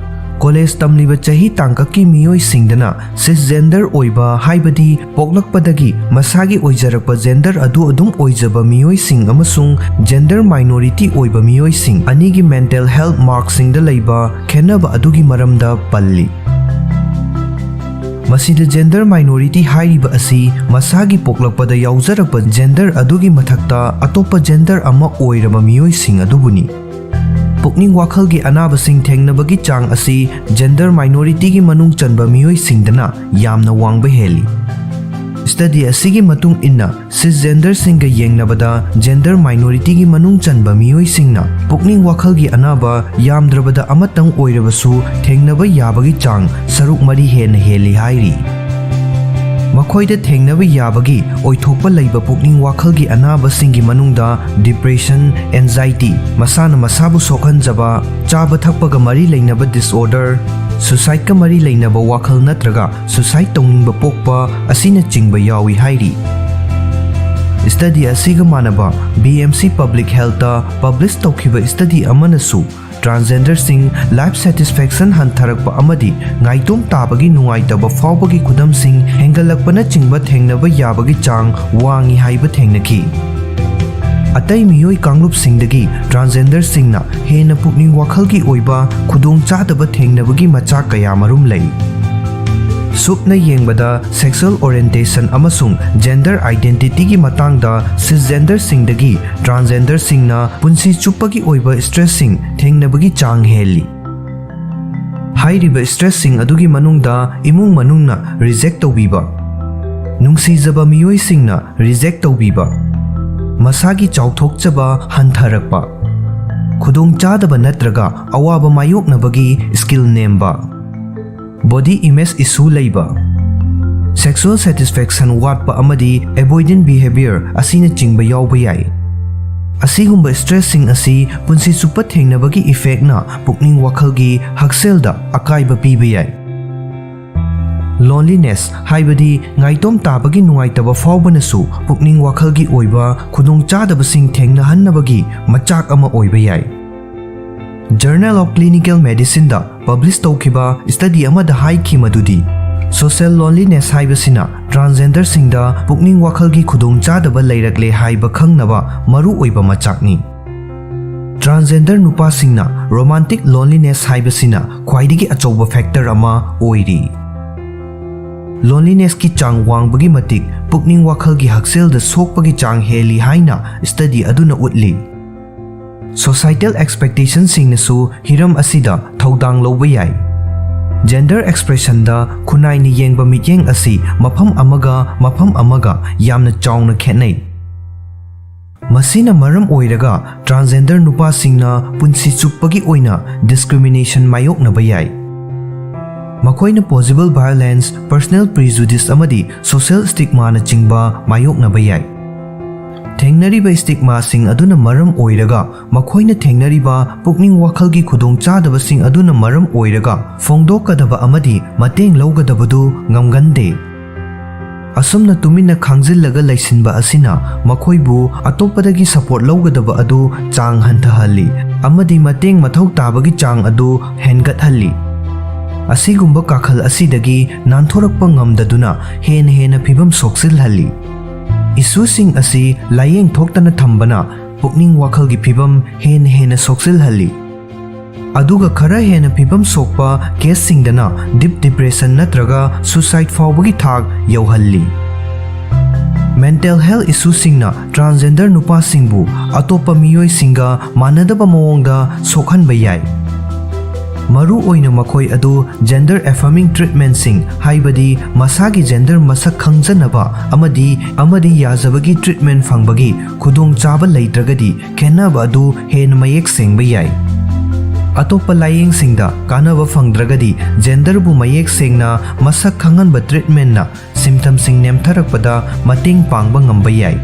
ꯀꯣꯂꯦꯖ ꯇꯝꯂꯤꯕ ꯆꯍꯤ ꯇꯥꯡꯀꯛꯀꯤ ꯃꯤꯑꯣꯏꯁꯤꯡꯗꯅ ꯁꯤꯁꯖꯦꯟꯗꯔ ꯑꯣꯏꯕ, ꯍꯥꯏꯕꯗꯤ ꯄꯣꯛꯂꯛꯄꯗꯒꯤ ꯃꯁꯥꯒꯤ ꯑꯣꯏꯖꯔꯛꯄ ꯖꯦꯟꯗꯔ ꯑꯗꯨ ꯑꯗꯨꯝ ꯑꯣꯏꯖꯕ ꯃꯤꯑꯣꯏꯁꯤꯡ ꯑꯃꯁꯨꯡ ꯖꯦꯟꯗꯔ ꯃꯥꯏꯅꯣꯔꯤꯇꯤ ꯑꯣꯏꯕ ꯃꯤꯑꯣꯏꯁꯤꯡ ꯑꯅꯤꯒꯤ ꯃꯦꯟꯇꯦꯜ ꯍꯦꯜꯊ ꯃꯥꯔꯛꯁꯤꯡꯗ ꯂꯩꯕ ꯈꯦꯠꯅꯕ ꯑꯗꯨꯒꯤ ꯃꯔꯝꯗ ꯄꯜꯂꯤ꯫ ꯃꯁꯤꯗ ꯖꯦꯟꯗꯔ ꯃꯥꯏꯅꯣꯔꯤꯇꯤ ꯍꯥꯏꯔꯤꯕ ꯑꯁꯤ ꯃꯁꯥꯒꯤ ꯄꯣꯛꯂꯛꯄꯗ ꯌꯥꯎꯖꯔꯛꯄ ꯖꯦꯟꯗꯔ ꯑꯗꯨꯒꯤ ꯃꯊꯛꯇ ꯑꯇꯣꯞꯄ ꯖꯦꯟꯗꯔ ꯑꯃ ꯑꯣꯏꯔꯕ ꯃꯤꯑꯣꯏꯁꯤꯡ ꯑꯗꯨꯕꯨꯅꯤ꯫ ꯄꯨꯛꯅꯤꯡ ꯋꯥꯈꯜꯒꯤ ꯑꯅꯥꯕꯁꯤꯡ ꯊꯦꯡꯅꯕꯒꯤ ꯆꯥꯡ ꯑꯁꯤ ꯖꯦꯟꯗꯔ ꯃꯥꯏꯅꯣꯔꯤꯇꯤꯒꯤ ꯃꯅꯨꯡ ꯆꯟꯕ ꯃꯤꯑꯣꯏꯁꯤꯡꯗꯅ ꯌꯥꯝꯅ ꯋꯥꯡꯕ ꯍꯦꯜꯂꯤ꯫ ꯁ꯭ꯇꯗꯤ ꯑꯁꯤꯒꯤ ꯃꯇꯨꯡ ꯏꯟꯅ, ꯁꯤꯁꯖꯦꯟꯗꯔꯁꯤꯡꯒ ꯌꯦꯡꯅꯕꯗ ꯖꯦꯟꯗꯔ ꯃꯥꯏꯅꯣꯔꯤꯇꯤꯒꯤ ꯃꯅꯨꯡ ꯆꯟꯕ ꯃꯤꯑꯣꯏꯁꯤꯡꯅ ꯄꯨꯛꯅꯤꯡ ꯋꯥꯈꯜꯒꯤ ꯑꯅꯥꯕ ꯌꯥꯝꯗ꯭ꯔꯕꯗ ꯑꯃꯇꯪ ꯑꯣꯏꯔꯕꯁꯨ ꯊꯦꯡꯅꯕ ꯌꯥꯕꯒꯤ ꯆꯥꯡ ꯁꯔꯨꯛ ꯃꯔꯤ ꯍꯦꯟꯅ ꯍꯦꯜꯂꯤ ꯍꯥꯏꯔꯤ꯫ ꯃꯈꯣꯏꯗ ꯊꯦꯡꯅꯕ ꯌꯥꯕꯒꯤ ꯑꯣꯏꯊꯣꯛꯄ ꯂꯩꯕ ꯄꯨꯛꯅꯤꯡ ꯋꯥꯈꯜꯒꯤ ꯑꯅꯥꯕꯁꯤꯡꯒꯤ ꯃꯅꯨꯡꯗ ꯗꯤꯄ꯭ꯔꯦꯁꯟ, ꯑꯦꯟꯖꯥꯏꯇꯤ, ꯃꯁꯥꯅ ꯃꯁꯥꯕꯨ ꯁꯣꯛꯍꯟꯖꯕ, ꯆꯥꯕ ꯊꯛꯄꯒ ꯃꯔꯤ ꯂꯩꯅꯕ ꯗꯤꯁꯑꯣꯔꯗꯔ, ꯁꯨꯁꯥꯏꯗꯀ ꯃꯔꯤ ꯂꯩꯅꯕ ꯋꯥꯈꯜ ꯅꯠꯇ꯭ꯔꯒ ꯁꯨꯁꯥꯏꯗ ꯇꯧꯅꯤꯡꯕ ꯄꯣꯛꯄ ꯑꯁꯤꯅꯆꯤꯡꯕ ꯌꯥꯎꯏ ꯍꯥꯏꯔꯤ꯫ ꯁ꯭ꯇꯗꯤ ꯑꯁꯤꯒ ꯃꯥꯟꯅꯕ ꯕꯤ ꯑꯦꯝ ꯁꯤ ꯄꯕ꯭ꯂꯤꯛ ꯍꯦꯜꯊꯇ ꯄꯕ꯭ꯂꯤꯁ ꯇꯧꯈꯤꯕ ꯁ꯭ꯇꯗꯤ ꯑꯃꯅꯁꯨ ꯇ꯭ꯔꯥꯟꯁꯖꯦꯟꯗꯔꯁꯤꯡ ꯂꯥꯏꯐ ꯁꯦꯇꯤꯁꯐꯦꯛꯁꯟ ꯍꯟꯊꯔꯛꯄ ꯑꯃꯗꯤ ꯉꯥꯏꯇꯣꯝ ꯇꯥꯕꯒꯤ ꯅꯨꯡꯉꯥꯏꯇꯕ ꯐꯥꯎꯕꯒꯤ ꯈꯨꯗꯝꯁꯤꯡ ꯍꯦꯟꯒꯠꯂꯛꯄꯅꯆꯤꯡꯕ ꯊꯦꯡꯅꯕ ꯌꯥꯕꯒꯤ ꯆꯥꯡ ꯋꯥꯡꯏ ꯍꯥꯏꯕ ꯊꯦꯡꯅꯈꯤ꯫ ꯑꯇꯩ ꯃꯤꯑꯣꯏ ꯀꯥꯡꯂꯨꯞꯁꯤꯡꯗꯒꯤ ꯇ꯭ꯔꯥꯟꯁꯖꯦꯟꯗꯔꯁꯤꯡꯅ ꯍꯦꯟꯅ ꯄꯨꯛꯅꯤꯡ ꯋꯥꯈꯜꯒꯤ ꯑꯣꯏꯕ ꯈꯨꯗꯣꯡꯆꯥꯗꯕ ꯊꯦꯡꯅꯕꯒꯤ ꯃꯆꯥꯛ ꯀꯌꯥꯃꯔꯨꯝ ꯂꯩ꯫ ꯁꯨꯞꯅ ꯌꯦꯡꯕꯗ, sexual orientation ꯑꯃꯁꯨꯡ gender identityꯒꯤ ꯃꯇꯥꯡꯗ cisgenderꯁꯤꯡꯗꯒꯤ transgenderꯁꯤꯡꯅ ꯄꯨꯟꯁꯤ ꯆꯨꯞꯄꯒꯤ ꯑꯣꯏꯕ stressꯁꯤꯡ ꯊꯦꯡꯅꯕꯒꯤ ꯆꯥꯡ ꯍꯦꯜꯂꯤ꯫ ꯍꯥꯏꯔꯤꯕ stressꯁꯤꯡ ꯑꯗꯨꯒꯤ ꯃꯅꯨꯡꯗ ꯏꯃꯨꯡ ꯃꯅꯨꯡꯅ reject ꯇꯧꯕꯤꯕ, ꯅꯨꯡꯁꯤꯖꯕ ꯃꯤꯑꯣꯏꯁꯤꯡꯅ reject ꯇꯧꯕꯤꯕ, ꯃꯁꯥꯒꯤ ꯆꯥꯎꯊꯣꯛꯆꯕ ꯍꯟꯊꯔꯛꯄ, ꯈꯨꯗꯣꯡꯆꯥꯗꯕ ꯅꯠꯇ꯭ꯔꯒ ꯑꯋꯥꯕ ꯃꯥꯌꯣꯛꯅꯕꯒꯤ skill ꯅꯦꯝꯕ, body image issue ꯂꯩꯕ, sexual satisfaction ꯋꯥꯠꯄ ꯑꯃꯗꯤ avoidant behavior ꯑꯁꯤꯅꯆꯤꯡꯕ ꯌꯥꯎꯕ ꯌꯥꯏ꯫ ꯑꯁꯤꯒꯨꯝꯕ stressꯁꯤꯡ ꯑꯁꯤ ꯄꯨꯟꯁꯤ ꯆꯨꯞꯄ ꯊꯦꯡꯅꯕꯒꯤ effectꯅ ꯄꯨꯛꯅꯤꯡ ꯋꯥꯈꯜꯒꯤ ꯍꯛꯁꯦꯜꯗ ꯑꯀꯥꯏꯕ ꯄꯤꯕ ꯌꯥꯏ꯫ Loneliness ꯍꯥꯏꯕꯗꯤ ꯉꯥꯏꯇꯣꯝ ꯇꯥꯕꯒꯤ ꯅꯨꯡꯉꯥꯏꯇꯕ ꯐꯥꯎꯕꯅꯁꯨ ꯄꯨꯛꯅꯤꯡ ꯋꯥꯈꯜꯒꯤ ꯑꯣꯏꯕ ꯈꯨꯗꯣꯡꯆꯥꯗꯕꯁꯤꯡ ꯊꯦꯡꯅꯍꯟꯅꯕꯒꯤ ꯃꯆꯥꯛ ꯑꯃ ꯑꯣꯏꯕ ꯌꯥꯏ꯫ Journal of Clinical Medicineꯗ publish ꯇꯧꯈꯤꯕ study ꯑꯃꯗ ꯍꯥꯏꯈꯤ ꯃꯗꯨꯗꯤ, social loneliness ꯍꯥꯏꯕꯁꯤꯅ transgenderꯁꯤꯡꯗ ꯄꯨꯛꯅꯤꯡ ꯋꯥꯈꯜꯒꯤ ꯈꯨꯗꯣꯡꯆꯥꯗꯕ ꯂꯩꯔꯛꯂꯦ ꯍꯥꯏꯕ ꯈꯪꯅꯕ ꯃꯔꯨꯑꯣꯏꯕ ꯃꯆꯥꯛꯅꯤ꯫ Transgender ꯅꯨꯄꯥꯁꯤꯡꯅ romantic loneliness ꯍꯥꯏꯕꯁꯤꯅ ꯈ꯭ꯋꯥꯏꯗꯒꯤ ꯑꯆꯧꯕ factor ꯑꯃ ꯑꯣꯏꯔꯤ꯫ Lonelinessꯀꯤ ꯆꯥꯡ ꯋꯥꯡꯕꯒꯤ ꯃꯇꯤꯛ ꯄꯨꯛꯅꯤꯡ ꯋꯥꯈꯜꯒꯤ ꯍꯛꯁꯦꯜꯗ ꯁꯣꯛꯄꯒꯤ ꯆꯥꯡ ꯍꯦꯜꯂꯤ ꯍꯥꯏꯅ study ꯑꯗꯨꯅ ꯎꯠꯂꯤ꯫ Societal expectationꯁꯤꯡꯅꯁꯨ ꯍꯤꯔꯝ ꯑꯁꯤꯗ ꯊꯧꯗꯥꯡ ꯂꯧꯕ ꯌꯥꯏ꯫ Gender expressionꯗ ꯈꯨꯟꯅꯥꯏꯅ ꯌꯦꯡꯕ ꯃꯤꯠꯌꯦꯡ ꯑꯁꯤ ꯃꯐꯝ ꯑꯃꯒ ꯃꯐꯝ ꯑꯃꯒ ꯌꯥꯝꯅ ꯆꯥꯎꯅ ꯈꯦꯠꯅꯩ꯫ ꯃꯁꯤꯅ ꯃꯔꯝ ꯑꯣꯏꯔꯒ transgender ꯅꯨꯄꯥꯁꯤꯡꯅ ꯄꯨꯟꯁꯤ ꯆꯨꯞꯄꯒꯤ ꯑꯣꯏꯅ discrimination ꯃꯥꯌꯣꯛꯅꯕ ꯌꯥꯏ꯫ ꯃꯈꯣꯏꯅ possible violence, personal prejudice ꯑꯃꯗꯤ social stigmaꯅꯆꯤꯡꯕ ꯃꯥꯌꯣꯛꯅꯕ ꯌꯥꯏ꯫ ꯊꯦꯡꯅꯔꯤꯕ stigmaꯁꯤꯡ ꯑꯗꯨꯅ ꯃꯔꯝ ꯑꯣꯏꯔꯒ ꯃꯈꯣꯏꯅ ꯊꯦꯡꯅꯔꯤꯕ ꯄꯨꯛꯅꯤꯡ ꯋꯥꯈꯜꯒꯤ ꯈꯨꯗꯣꯡꯆꯥꯗꯕꯁꯤꯡ ꯑꯗꯨꯅ ꯃꯔꯝ ꯑꯣꯏꯔꯒ ꯐꯣꯡꯗꯣꯛꯀꯗꯕ ꯑꯃꯗꯤ ꯃꯇꯦꯡ ꯂꯧꯒꯗꯕꯗꯨ ꯉꯝꯒꯟꯗꯦ꯫ ꯑꯁꯨꯝꯅ ꯇꯨꯃꯤꯟꯅ ꯈꯥꯡꯖꯤꯜꯂꯒ ꯂꯩꯁꯤꯟꯕ ꯑꯁꯤꯅ ꯃꯈꯣꯏꯕꯨ ꯑꯇꯣꯞꯄꯗꯒꯤ support ꯂꯧꯒꯗꯕ ꯑꯗꯨ ꯆꯥꯡ ꯍꯟꯊꯍꯜꯂꯤ ꯑꯃꯗꯤ ꯃꯇꯦꯡ ꯃꯊꯧ ꯇꯥꯕꯒꯤ ꯆꯥꯡ ꯑꯗꯨ ꯍꯦꯟꯒꯠꯍꯜꯂꯤ꯫ ꯑꯁꯤꯒꯨꯝꯕ ꯀꯥꯈꯜ ꯑꯁꯤꯗꯒꯤ ꯅꯥꯟꯊꯣꯔꯛꯄ ꯉꯝꯗꯗꯨꯅ ꯍꯦꯟꯅ ꯍꯦꯟꯅ ꯐꯤꯕꯝ ꯁꯣꯛꯆꯤꯜꯍꯜꯂꯤ꯫ Issueꯁꯤꯡ ꯑꯁꯤ ꯂꯥꯌꯦꯡ ꯊꯣꯛꯇꯅ ꯊꯝꯕꯅ ꯄꯨꯛꯅꯤꯡ ꯋꯥꯈꯜꯒꯤ ꯐꯤꯕꯝ ꯍꯦꯟꯅ ꯍꯦꯟꯅ ꯁꯣꯛꯆꯤꯜꯍꯜꯂꯤ꯫ ꯑꯗꯨꯒ ꯈꯔ ꯍꯦꯟꯅ ꯐꯤꯕꯝ ꯁꯣꯛꯄ ꯀꯦꯁꯁꯤꯡꯗꯅ ꯗꯤꯞ ꯗꯤꯄ꯭ꯔꯦꯁꯟ ꯅꯠꯇ꯭ꯔꯒ ꯁꯨꯁꯥꯏꯗ ꯐꯥꯎꯕꯒꯤ ꯊꯥꯛ ꯌꯧꯍꯜꯂꯤ꯫ ꯃꯦꯟꯇꯦꯜ ꯍꯦꯜꯊ ꯏꯁꯨꯁꯤꯡꯅ ꯇ꯭ꯔꯥꯟꯁꯖꯦꯟꯗꯔ ꯅꯨꯄꯥꯁꯤꯡꯕꯨ ꯑꯇꯣꯞꯄ ꯃꯤꯑꯣꯏꯁꯤꯡꯒ ꯃꯥꯟꯅꯗꯕ ꯃꯑꯣꯡꯗ ꯁꯣꯛꯍꯟꯕ ꯌꯥꯏ꯫ ꯃꯔꯨ ꯑꯣꯏꯅ ꯃꯈꯣꯏ ꯑꯗꯨ ꯖꯦꯟꯗꯔ ꯑꯦꯐꯔꯃꯤꯡ ꯇ꯭ꯔꯤꯠꯃꯦꯟꯠꯁꯤꯡ, ꯍꯥꯏꯕꯗꯤ ꯃꯁꯥꯒꯤ ꯖꯦꯟꯗꯔ ꯃꯁꯛ ꯈꯪꯖꯅꯕ ꯑꯃꯗꯤ ꯑꯃꯗꯤ ꯌꯥꯖꯕꯒꯤ ꯇ꯭ꯔꯤꯠꯃꯦꯟꯠ ꯐꯪꯕꯒꯤ ꯈꯨꯗꯣꯡꯆꯥꯕ ꯂꯩꯇ꯭ꯔꯒꯗꯤ, ꯈꯦꯠꯅꯕ ꯑꯗꯨ ꯍꯦꯟꯅ ꯃꯌꯦꯛ ꯁꯦꯡꯕ ꯌꯥꯏ꯫ ꯑꯇꯣꯞꯄ ꯂꯥꯌꯦꯡꯁꯤꯡꯗ ꯀꯥꯟꯅꯕ ꯐꯪꯗ꯭ꯔꯒꯗꯤ, ꯖꯦꯟꯗꯔꯕꯨ ꯃꯌꯦꯛ ꯁꯦꯡꯅ ꯃꯁꯛ ꯈꯪꯍꯟꯕ ꯇ꯭ꯔꯤꯠꯃꯦꯟꯠꯅ ꯁꯤꯝꯇꯝꯁꯤꯡ ꯅꯦꯝꯊꯔꯛꯄꯗ ꯃꯇꯦꯡ ꯄꯥꯡꯕ ꯉꯝꯕ ꯌꯥꯏ꯫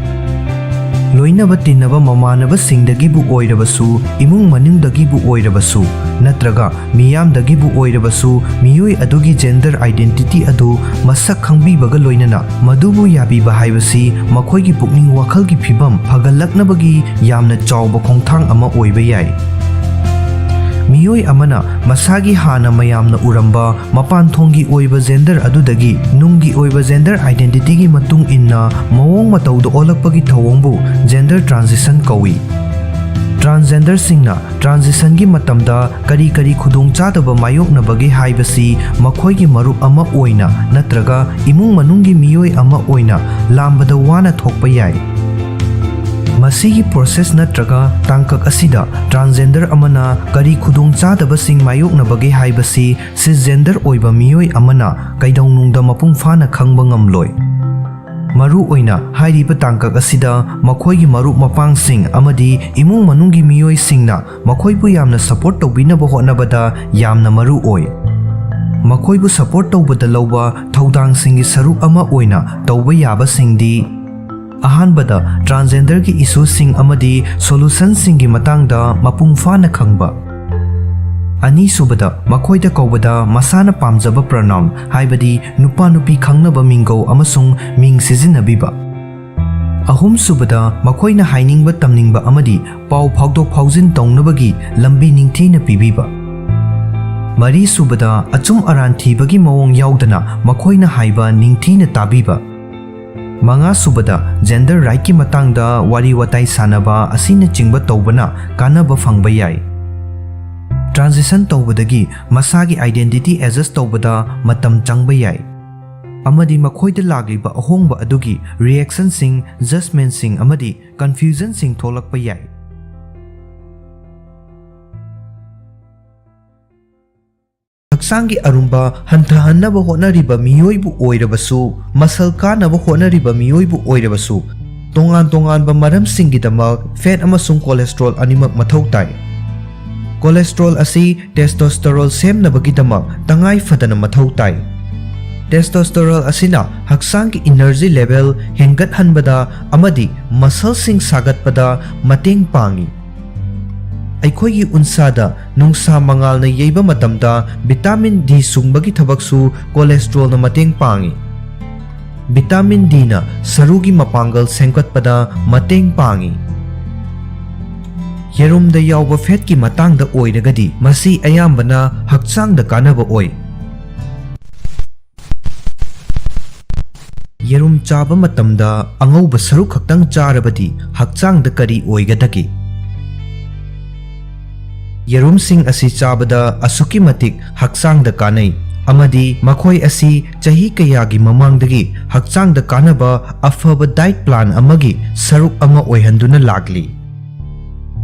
ꯂꯣꯏꯅꯕ ꯇꯤꯟꯅꯕ ꯃꯃꯥꯟꯅꯕꯁꯤꯡꯗꯒꯤꯕꯨ ꯑꯣꯏꯔꯕꯁꯨ, ꯏꯃꯨꯡ ꯃꯅꯨꯡꯗꯒꯤꯕꯨ ꯑꯣꯏꯔꯕꯁꯨ, ꯅꯠꯇ꯭ꯔꯒ ꯃꯤꯌꯥꯝꯗꯒꯤꯕꯨ ꯑꯣꯏꯔꯕꯁꯨ, ꯃꯤꯑꯣꯏ ꯑꯗꯨꯒꯤ ꯖꯦꯟꯗꯔ ꯑꯥꯏꯗꯦꯟꯇꯤꯇꯤ ꯑꯗꯨ ꯃꯁꯛ ꯈꯪꯕꯤꯕꯒ ꯂꯣꯏꯅꯅ ꯃꯗꯨꯕꯨ ꯌꯥꯕꯤꯕ ꯍꯥꯏꯕꯁꯤ ꯃꯈꯣꯏꯒꯤ ꯄꯨꯛꯅꯤꯡ ꯋꯥꯈꯜꯒꯤ ꯐꯤꯕꯝ ꯐꯒꯠꯂꯛꯅꯕꯒꯤ ꯌꯥꯝꯅ ꯆꯥꯎꯕ ꯈꯣꯡꯊꯥꯡ ꯑꯃ ꯑꯣꯏꯕ ꯌꯥꯏ꯫ ꯃꯤꯑꯣꯏ ꯑꯃꯅ ꯃꯁꯥꯒꯤ ꯍꯥꯟꯅ ꯃꯌꯥꯝꯅ ꯎꯔꯝꯕ ꯃꯄꯥꯟ ꯊꯣꯡꯒꯤ ꯑꯣꯏꯕ ꯖꯦꯟꯗꯔ ꯑꯗꯨꯗꯒꯤ ꯅꯨꯡꯒꯤ ꯑꯣꯏꯕ ꯖꯦꯟꯗꯔ ꯑꯥꯏꯗꯦꯟꯇꯤꯇꯤꯒꯤ ꯃꯇꯨꯡ ꯏꯟꯅ ꯃꯑꯣꯡ ꯃꯇꯧꯗ ꯑꯣꯜꯂꯛꯄꯒꯤ ꯊꯧꯑꯣꯡꯕꯨ ꯖꯦꯟꯗꯔ ꯇ꯭ꯔꯥꯟꯖꯤꯁꯟ ꯀꯧꯏ꯫ ꯇ꯭ꯔꯥꯟꯁꯖꯦꯟꯗꯔꯁꯤꯡꯅ ꯇ꯭ꯔꯥꯟꯖꯤꯁꯟꯒꯤ ꯃꯇꯝꯗ ꯀꯔꯤ ꯀꯔꯤ ꯈꯨꯗꯣꯡꯆꯥꯗꯕ ꯃꯥꯌꯣꯛꯅꯕꯒꯦ ꯍꯥꯏꯕꯁꯤ ꯃꯈꯣꯏꯒꯤ ꯃꯔꯨꯞ ꯑꯃ ꯑꯣꯏꯅ ꯅꯠꯇ꯭ꯔꯒ ꯏꯃꯨꯡ ꯃꯅꯨꯡꯒꯤ ꯃꯤꯑꯣꯏ ꯑꯃ ꯑꯣꯏꯅ ꯂꯥꯝꯕꯗ ꯋꯥꯅ ꯊꯣꯛꯄ ꯌꯥꯏ꯫ ꯃꯁꯤꯒꯤ ꯄ꯭ꯔꯣꯁꯦꯁ ꯅꯠꯇ꯭ꯔꯒ ꯇꯥꯡꯀꯛ ꯑꯁꯤꯗ ꯇ꯭ꯔꯥꯟꯁꯖꯦꯟꯗꯔ ꯑꯃꯅ ꯀꯔꯤ ꯈꯨꯗꯣꯡꯆꯥꯗꯕꯁꯤꯡ ꯃꯥꯌꯣꯛꯅꯕꯒꯦ ꯍꯥꯏꯕꯁꯤ ꯁꯤꯁꯖꯦꯟꯗꯔ ꯑꯣꯏꯕ ꯃꯤꯑꯣꯏ ꯑꯃꯅ ꯀꯩꯗꯧꯅꯨꯡꯗ ꯃꯄꯨꯡ ꯐꯥꯅ ꯈꯪꯕ ꯉꯝꯂꯣꯏ꯫ ꯃꯔꯨ ꯑꯣꯏꯅ ꯍꯥꯏꯔꯤꯕ ꯇꯥꯡꯀꯛ ꯑꯁꯤꯗ ꯃꯈꯣꯏꯒꯤ ꯃꯔꯨꯞ ꯃꯄꯥꯡꯁꯤꯡ ꯑꯃꯗꯤ ꯏꯃꯨꯡ ꯃꯅꯨꯡꯒꯤ ꯃꯤꯑꯣꯏꯁꯤꯡꯅ ꯃꯈꯣꯏꯕꯨ ꯌꯥꯝꯅ ꯁꯄꯣꯔꯠ ꯇꯧꯕꯤꯅꯕ ꯍꯣꯠꯅꯕꯗ ꯌꯥꯝꯅ ꯃꯔꯨ ꯑꯣꯏ꯫ ꯃꯈꯣꯏꯕꯨ ꯁꯄꯣꯔꯠ ꯇꯧꯕꯗ ꯂꯧꯕ ꯊꯧꯗꯥꯡꯁꯤꯡꯒꯤ ꯁꯔꯨꯛ ꯑꯃ ꯑꯣꯏꯅ ꯇꯧꯕ ꯌꯥꯕꯁꯤꯡꯗꯤ: ꯑꯍꯥꯟꯕꯗ, ꯇ꯭ꯔꯥꯟꯁꯖꯦꯟꯗꯔꯒꯤ ꯏꯁꯨꯁꯤꯡ ꯑꯃꯗꯤ ꯁꯣꯂꯨꯁꯟꯁꯤꯡꯒꯤ ꯃꯇꯥꯡꯗ ꯃꯄꯨꯡ ꯐꯥꯅ ꯈꯪꯕ꯫ ꯑꯅꯤꯁꯨꯕꯗ, ꯃꯈꯣꯏꯗ ꯀꯧꯕꯗ ꯃꯁꯥꯅ ꯄꯥꯝꯖꯕ ꯄ꯭ꯔꯣꯅꯥꯎꯟ, ꯍꯥꯏꯕꯗꯤ ꯅꯨꯄꯥ ꯅꯨꯄꯤ ꯈꯪꯅꯕ ꯃꯤꯡꯒꯧ ꯑꯃꯁꯨꯡ ꯃꯤꯡ ꯁꯤꯖꯤꯟꯅꯕꯤꯕ꯫ ꯑꯍꯨꯝꯁꯨꯕꯗ, ꯃꯈꯣꯏꯅ ꯍꯥꯏꯅꯤꯡꯕ ꯇꯝꯅꯤꯡꯕ ꯑꯃꯗꯤ ꯄꯥꯎ ꯐꯥꯎꯗꯣꯛ ꯐꯥꯎꯖꯤꯟ ꯇꯧꯅꯕꯒꯤ ꯂꯝꯕꯤ ꯅꯤꯡꯊꯤꯅ ꯄꯤꯕꯤꯕ꯫ ꯃꯔꯤꯁꯨꯕꯗ, ꯑꯆꯨꯝ ꯑꯔꯥꯟ ꯊꯤꯕꯒꯤ ꯃꯑꯣꯡ ꯌꯥꯎꯗꯅ ꯃꯈꯣꯏꯅ ꯍꯥꯏꯕ ꯅꯤꯡꯊꯤꯅ ꯇꯥꯕꯤꯕ꯫ ꯃꯉꯥꯁꯨꯕꯗ, ꯖꯦꯟꯗꯔ ꯔꯥꯏꯠꯀꯤ ꯃꯇꯥꯡꯗ ꯋꯥꯔꯤ ꯋꯥꯇꯥꯏ ꯁꯥꯟꯅꯕ ꯑꯁꯤꯅꯆꯤꯡꯕ ꯇꯧꯕꯅ ꯀꯥꯟꯅꯕ ꯐꯪꯕ ꯌꯥꯏ꯫ ꯇ꯭ꯔꯥꯟꯖꯤꯁꯟ ꯇꯧꯕꯗꯒꯤ ꯃꯁꯥꯒꯤ identity adjust ꯇꯧꯕꯗ ꯃꯇꯝ ꯆꯪꯕ ꯌꯥꯏ, ꯑꯃꯗꯤ ꯃꯈꯣꯏꯗ ꯂꯥꯛꯂꯤꯕ ꯑꯍꯣꯡꯕ ꯑꯗꯨꯒꯤ reactionꯁꯤꯡ, judgementꯁꯤꯡ ꯑꯃꯗꯤ confusionꯁꯤꯡ ꯊꯣꯛꯂꯛꯄ ꯌꯥꯏ꯫ ꯍꯛꯆꯥꯡꯒꯤ ꯑꯔꯨꯝꯕ ꯍꯟꯊꯍꯟꯅꯕ ꯍꯣꯠꯅꯔꯤꯕ ꯃꯤꯑꯣꯏꯕꯨ ꯑꯣꯏꯔꯕꯁꯨ, ꯃꯁꯜ ꯀꯥꯅꯕ ꯍꯣꯠꯅꯔꯤꯕ ꯃꯤꯑꯣꯏꯕꯨ ꯑꯣꯏꯔꯕꯁꯨ, ꯇꯣꯉꯥꯟ ꯇꯣꯉꯥꯟꯕ ꯃꯔꯝꯁꯤꯡꯒꯤꯗꯃꯛ fat ꯑꯃꯁꯨꯡ cholesterol ꯑꯅꯤꯃꯛ ꯃꯊꯧ ꯇꯥꯏ꯫ Cholesterol ꯑꯁꯤ testosterone ꯁꯦꯝꯅꯕꯒꯤꯗꯃꯛ ꯇꯉꯥꯏ ꯐꯗꯅ ꯃꯊꯧ ꯇꯥꯏ꯫ Testosterone ꯑꯁꯤꯅ ꯍꯛꯆꯥꯡꯒꯤ energy level ꯍꯦꯟꯒꯠꯍꯟꯕꯗ ꯑꯃꯗꯤ muscleꯁꯤꯡ ꯁꯥꯒꯠꯄꯗ ꯃꯇꯦꯡ ꯄꯥꯡꯏ꯫ ꯑꯩꯈꯣꯏꯒꯤ ꯎꯟꯁꯥꯗ ꯅꯨꯡꯁꯥ ꯃꯉꯥꯜꯅ ꯌꯩꯕ ꯃꯇꯝꯗ vitamin D ꯁꯨꯡꯕꯒꯤ ꯊꯕꯛꯁꯨ cholesterolꯅ ꯃꯇꯦꯡ ꯄꯥꯡꯏ꯫ Vitamin Dꯅ ꯁꯔꯨꯒꯤ ꯃꯄꯥꯡꯒꯜ ꯁꯦꯝꯒꯠꯄꯗ ꯃꯇꯦꯡ ꯄꯥꯡꯏ꯫ ꯌꯦꯔꯨꯝꯗ ꯌꯥꯎꯕ fatꯀꯤ ꯃꯇꯥꯡꯗ ꯑꯣꯏꯔꯒꯗꯤ, ꯃꯁꯤ ꯑꯌꯥꯝꯕꯅ ꯍꯛꯆꯥꯡꯗ ꯀꯥꯟꯅꯕ ꯑꯣꯏ꯫ ꯌꯦꯔꯨꯝ ꯆꯥꯕ ꯃꯇꯝꯗ ꯑꯉꯧꯕ ꯁꯔꯨꯛ ꯈꯛꯇꯪ ꯆꯥꯔꯕꯗꯤ ꯍꯛꯆꯥꯡꯗ ꯀꯔꯤ ꯑꯣꯏꯒꯗꯒꯦ? ꯌꯦꯔꯨꯝꯁꯤꯡ ꯑꯁꯤ ꯆꯥꯕꯗ ꯑꯁꯨꯛꯀꯤ ꯃꯇꯤꯛ ꯍꯛꯆꯥꯡꯗ ꯀꯥꯟꯅꯩ, ꯑꯃꯗꯤ ꯃꯈꯣꯏ ꯑꯁꯤ ꯆꯍꯤ ꯀꯌꯥꯒꯤ ꯃꯃꯥꯡꯗꯒꯤ ꯍꯛꯆꯥꯡꯗ ꯀꯥꯟꯅꯕ ꯑꯐꯕ diet plan ꯑꯃꯒꯤ ꯁꯔꯨꯛ ꯑꯃ ꯑꯣꯏꯍꯟꯗꯨꯅ ꯂꯥꯛꯂꯤ꯫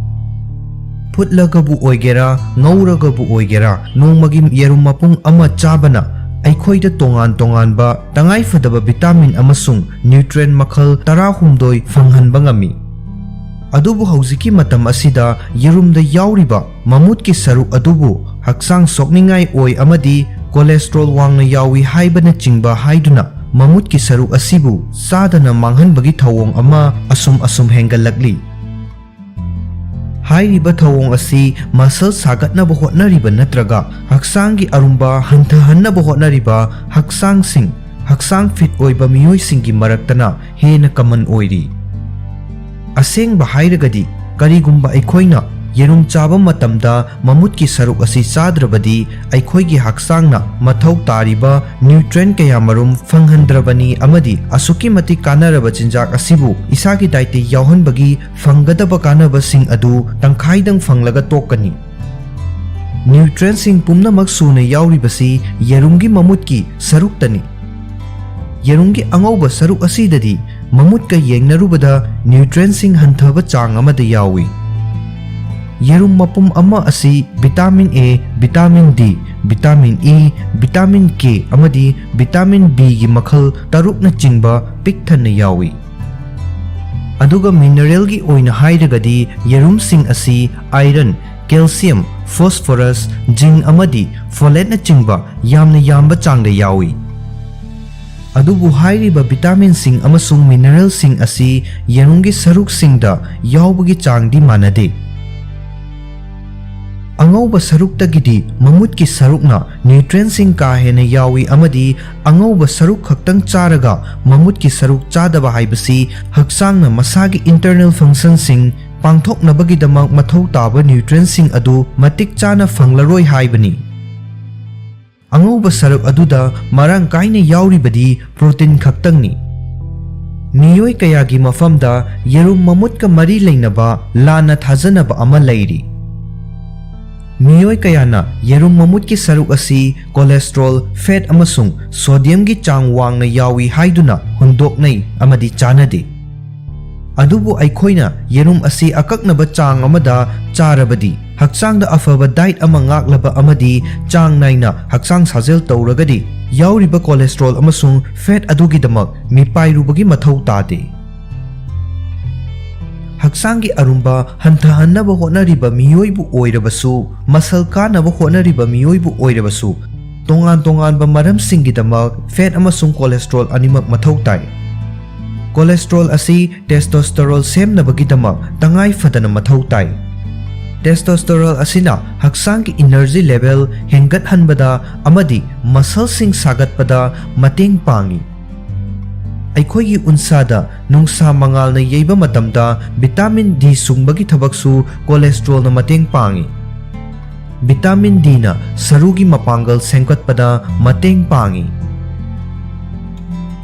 ꯐꯨꯠꯂꯒꯕꯨ ꯑꯣꯏꯒꯦꯔꯥ, ꯉꯧꯔꯒꯕꯨ ꯑꯣꯏꯒꯦꯔꯥ, ꯅꯣꯡꯃꯒꯤ ꯌꯦꯔꯨꯝ ꯃꯄꯨꯡ ꯑꯃ ꯆꯥꯕꯅ ꯑꯩꯈꯣꯏꯗ ꯇꯣꯉꯥꯟ ꯇꯣꯉꯥꯟꯕ ꯇꯉꯥꯏꯐꯗꯕ vitamin ꯑꯃꯁꯨꯡ nutrient ꯃꯈꯜ ꯇꯔꯥꯍꯨꯝꯗꯣꯏ ꯐꯪꯍꯟꯕ ꯉꯝꯃꯤ꯫ ꯑꯗꯨꯕꯨ ꯍꯧꯖꯤꯛꯀꯤ ꯃꯇꯝ ꯑꯁꯤꯗ ꯌꯦꯔꯨꯝꯗ ꯌꯥꯎꯔꯤꯕ ꯃꯃꯨꯠꯀꯤ ꯁꯔꯨꯛ ꯑꯗꯨꯕꯨ ꯍꯛꯆꯥꯡ ꯁꯣꯛꯅꯤꯡꯉꯥꯏ ꯑꯣꯏ ꯑꯃꯗꯤ cholesterol ꯋꯥꯡꯅ ꯌꯥꯎꯏ ꯍꯥꯏꯕꯅꯆꯤꯡꯕ ꯍꯥꯏꯗꯨꯅ ꯃꯃꯨꯠꯀꯤ ꯁꯔꯨꯛ ꯑꯁꯤꯕꯨ ꯆꯥꯗꯅ ꯃꯥꯡꯍꯟꯕꯒꯤ ꯊꯧꯑꯣꯡ ꯑꯃ ꯑꯁꯨꯝ ꯑꯁꯨꯝ ꯍꯦꯟꯒꯠꯂꯛꯂꯤ꯫ ꯍꯥꯏꯔꯤꯕ ꯊꯧꯑꯣꯡ ꯑꯁꯤ muscle ꯁꯥꯒꯠꯅꯕ ꯍꯣꯠꯅꯔꯤꯕ ꯅꯠꯇ꯭ꯔꯒ ꯍꯛꯆꯥꯡꯒꯤ ꯑꯔꯨꯝꯕ ꯍꯟꯊꯍꯟꯅꯕ ꯍꯣꯠꯅꯔꯤꯕ ꯍꯛꯆꯥꯡꯁꯤꯡ, ꯍꯛꯆꯥꯡ fit ꯑꯣꯏꯕ ꯃꯤꯑꯣꯏꯁꯤꯡꯒꯤ ꯃꯔꯛꯇꯅ ꯍꯦꯟꯅ common ꯑꯣꯏꯔꯤ꯫ ꯑꯁꯦꯡꯕ ꯍꯥꯏꯔꯒꯗꯤ, ꯀꯔꯤꯒꯨꯝꯕ ꯑꯩꯈꯣꯏꯅ ꯌꯦꯔꯨꯝ ꯆꯥꯕ ꯃꯇꯝꯗ ꯃꯃꯨꯠꯀꯤ ꯁꯔꯨꯛ ꯑꯁꯤ ꯆꯥꯗ꯭ꯔꯕꯗꯤ, ꯑꯩꯈꯣꯏꯒꯤ ꯍꯛꯆꯥꯡꯅ ꯃꯊꯧ ꯇꯥꯔꯤꯕ nutrient ꯀꯌꯥꯃꯔꯨꯝ ꯐꯪꯍꯟꯗ꯭ꯔꯕꯅꯤ ꯑꯃꯗꯤ ꯑꯁꯨꯛꯀꯤ ꯃꯇꯤꯛ ꯀꯥꯟꯅꯔꯕ ꯆꯤꯟꯖꯥꯛ ꯑꯁꯤꯕꯨ ꯏꯁꯥꯒꯤ dietꯇ ꯌꯥꯎꯍꯟꯕꯒꯤ ꯐꯪꯒꯗꯕ ꯀꯥꯟꯅꯕꯁꯤꯡ ꯑꯗꯨ ꯇꯪꯈꯥꯏꯗꯪ ꯐꯪꯂꯒ ꯇꯣꯛꯀꯅꯤ꯫ Nutrientꯁꯤꯡ ꯄꯨꯝꯅꯃꯛ ꯁꯨꯅ ꯌꯥꯎꯔꯤꯕꯁꯤ ꯌꯦꯔꯨꯝꯒꯤ ꯃꯃꯨꯠꯀꯤ ꯁꯔꯨꯛꯇꯅꯤ꯫ ꯌꯦꯔꯨꯝꯒꯤ ꯑꯉꯧꯕ ꯁꯔꯨꯛ ꯑꯁꯤꯗꯗꯤ ꯃꯃꯨꯠꯀ ꯌꯦꯡꯅꯔꯨꯕꯗ nutrientꯁꯤꯡ ꯍꯟꯊꯕ ꯆꯥꯡ ꯑꯃꯗ ꯌꯥꯎꯏ꯫ ꯌꯦꯔꯨꯝ ꯃꯄꯨꯝ ꯑꯃ ꯑꯁꯤ vitamin A, vitamin D, vitamin E, vitamin K ꯑꯃꯗꯤ vitamin Bꯒꯤ ꯃꯈꯜ ꯇꯔꯨꯛꯅꯆꯤꯡꯕ ꯄꯤꯛ ꯊꯟꯅ ꯌꯥꯎꯏ꯫ ꯑꯗꯨꯒ mineralꯒꯤ ꯑꯣꯏꯅ ꯍꯥꯏꯔꯒꯗꯤ ꯌꯦꯔꯨꯝꯁꯤꯡ ꯑꯁꯤ iron, calcium, phosphorus, zinc ꯑꯃꯗꯤ folateꯅꯆꯤꯡꯕ ꯌꯥꯝꯅ ꯌꯥꯝꯕ ꯆꯥꯡꯗ ꯌꯥꯎꯏ꯫ ꯑꯗꯨꯕꯨ ꯍꯥꯏꯔꯤꯕ vitaminꯁꯤꯡ ꯑꯃꯁꯨꯡ mineralꯁꯤꯡ ꯑꯁꯤ ꯌꯦꯔꯨꯝꯒꯤ ꯁꯔꯨꯛꯁꯤꯡꯗ ꯌꯥꯎꯕꯒꯤ ꯆꯥꯡꯗꯤ ꯃꯥꯟꯅꯗꯦ꯫ ꯑꯉꯧꯕ ꯁꯔꯨꯛꯇꯒꯤꯗꯤ ꯃꯃꯨꯠꯀꯤ ꯁꯔꯨꯛꯅ nutrientꯁꯤꯡ ꯀꯥ ꯍꯦꯟꯅ ꯌꯥꯎꯏ ꯑꯃꯗꯤ ꯑꯉꯧꯕ ꯁꯔꯨꯛ ꯈꯛꯇꯪ ꯆꯥꯔꯒ ꯃꯃꯨꯠꯀꯤ ꯁꯔꯨꯛ ꯆꯥꯗꯕ ꯍꯥꯏꯕꯁꯤ ꯍꯛꯆꯥꯡꯅ ꯃꯁꯥꯒꯤ internal functionꯁꯤꯡ ꯄꯥꯡꯊꯣꯛꯅꯕꯒꯤꯗꯃꯛ ꯃꯊꯧ ꯇꯥꯕ nutrientꯁꯤꯡ ꯑꯗꯨ ꯃꯇꯤꯛ ꯆꯥꯅ ꯐꯪꯂꯔꯣꯏ ꯍꯥꯏꯕꯅꯤ꯫ ꯑꯉꯧꯕ ꯁꯔꯨꯛ ꯑꯗꯨꯗ ꯃꯔꯥꯡ ꯀꯥꯏꯅ ꯌꯥꯎꯔꯤꯕꯗꯤ protein ꯈꯛꯇꯪꯅꯤ꯫ ꯃꯤꯑꯣꯏ ꯀꯌꯥꯒꯤ ꯃꯐꯝꯗ ꯌꯦꯔꯨꯝ ꯃꯃꯨꯠꯀ ꯃꯔꯤ ꯂꯩꯅꯕ ꯂꯥꯟꯅ ꯊꯥꯖꯅꯕ ꯑꯃ ꯂꯩꯔꯤ꯫ ꯃꯤꯑꯣꯏ ꯀꯌꯥꯅ ꯌꯦꯔꯨꯝ ꯃꯃꯨꯠꯀꯤ ꯁꯔꯨꯛ ꯑꯁꯤ cholesterol, fat ꯑꯃꯁꯨꯡ sodiumꯒꯤ ꯆꯥꯡ ꯋꯥꯡꯅ ꯌꯥꯎꯏ ꯍꯥꯏꯗꯨꯅ ꯍꯨꯟꯗꯣꯛꯅꯩ ꯑꯃꯗꯤ ꯆꯥꯅꯗꯦ꯫ ꯑꯗꯨꯕꯨ ꯑꯩꯈꯣꯏꯅ ꯌꯦꯔꯨꯝ ꯑꯁꯤ ꯑꯀꯛꯅꯕ ꯆꯥꯡ ꯑꯃꯗ ꯆꯥꯔꯕꯗꯤ, ꯍꯛꯆꯥꯡꯗ ꯑꯐꯕ diet ꯑꯃ ꯉꯥꯛꯂꯕ ꯑꯃꯗꯤ ꯆꯥꯡ ꯅꯥꯏꯅ ꯍꯛꯆꯥꯡ ꯁꯥꯖꯦꯜ ꯇꯧꯔꯒꯗꯤ, ꯌꯥꯎꯔꯤꯕ cholesterol ꯑꯃꯁꯨꯡ fat ꯑꯗꯨꯒꯤꯗꯃꯛ ꯃꯤꯄꯥꯏꯔꯨꯕꯒꯤ ꯃꯊꯧ ꯇꯥꯗꯦ꯫ ꯍꯛꯆꯥꯡꯒꯤ ꯑꯔꯨꯝꯕ ꯍꯟꯊꯍꯟꯅꯕ ꯍꯣꯠꯅꯔꯤꯕ ꯃꯤꯑꯣꯏꯕꯨ ꯑꯣꯏꯔꯕꯁꯨ, ꯃꯁꯜ ꯀꯥꯅꯕ ꯍꯣꯠꯅꯔꯤꯕ ꯃꯤꯑꯣꯏꯕꯨ ꯑꯣꯏꯔꯕꯁꯨ, ꯇꯣꯉꯥꯟ ꯇꯣꯉꯥꯟꯕ ꯃꯔꯝꯁꯤꯡꯒꯤꯗꯃꯛ fat ꯑꯃꯁꯨꯡ cholesterol ꯑꯅꯤꯃꯛ ꯃꯊꯧ ꯇꯥꯏ꯫ Cholesterol ꯑꯁꯤ testosterone ꯁꯦꯝꯅꯕꯒꯤꯗꯃꯛ ꯇꯉꯥꯏ ꯐꯗꯅ ꯃꯊꯧ ꯇꯥꯏ꯫ Testosterone ꯑꯁꯤꯅ ꯍꯛꯆꯥꯡꯒꯤ energy level ꯍꯦꯟꯒꯠꯍꯟꯕꯗ ꯑꯃꯗꯤ muscleꯁꯤꯡ ꯁꯥꯒꯠꯄꯗ ꯃꯇꯦꯡ ꯄꯥꯡꯏ꯫ ꯑꯩꯈꯣꯏꯒꯤ ꯎꯟꯁꯥꯗ ꯅꯨꯡꯁꯥ ꯃꯉꯥꯜꯅ ꯌꯩꯕ ꯃꯇꯝꯗ vitamin D ꯁꯨꯡꯕꯒꯤ ꯊꯕꯛꯁꯨ cholesterolꯅ ꯃꯇꯦꯡ ꯄꯥꯡꯏ꯫ Vitamin Dꯅ ꯁꯔꯨꯒꯤ ꯃꯄꯥꯡꯒꯜ ꯁꯦꯝꯒꯠꯄꯗ ꯃꯇꯦꯡ ꯄꯥꯡꯏ꯫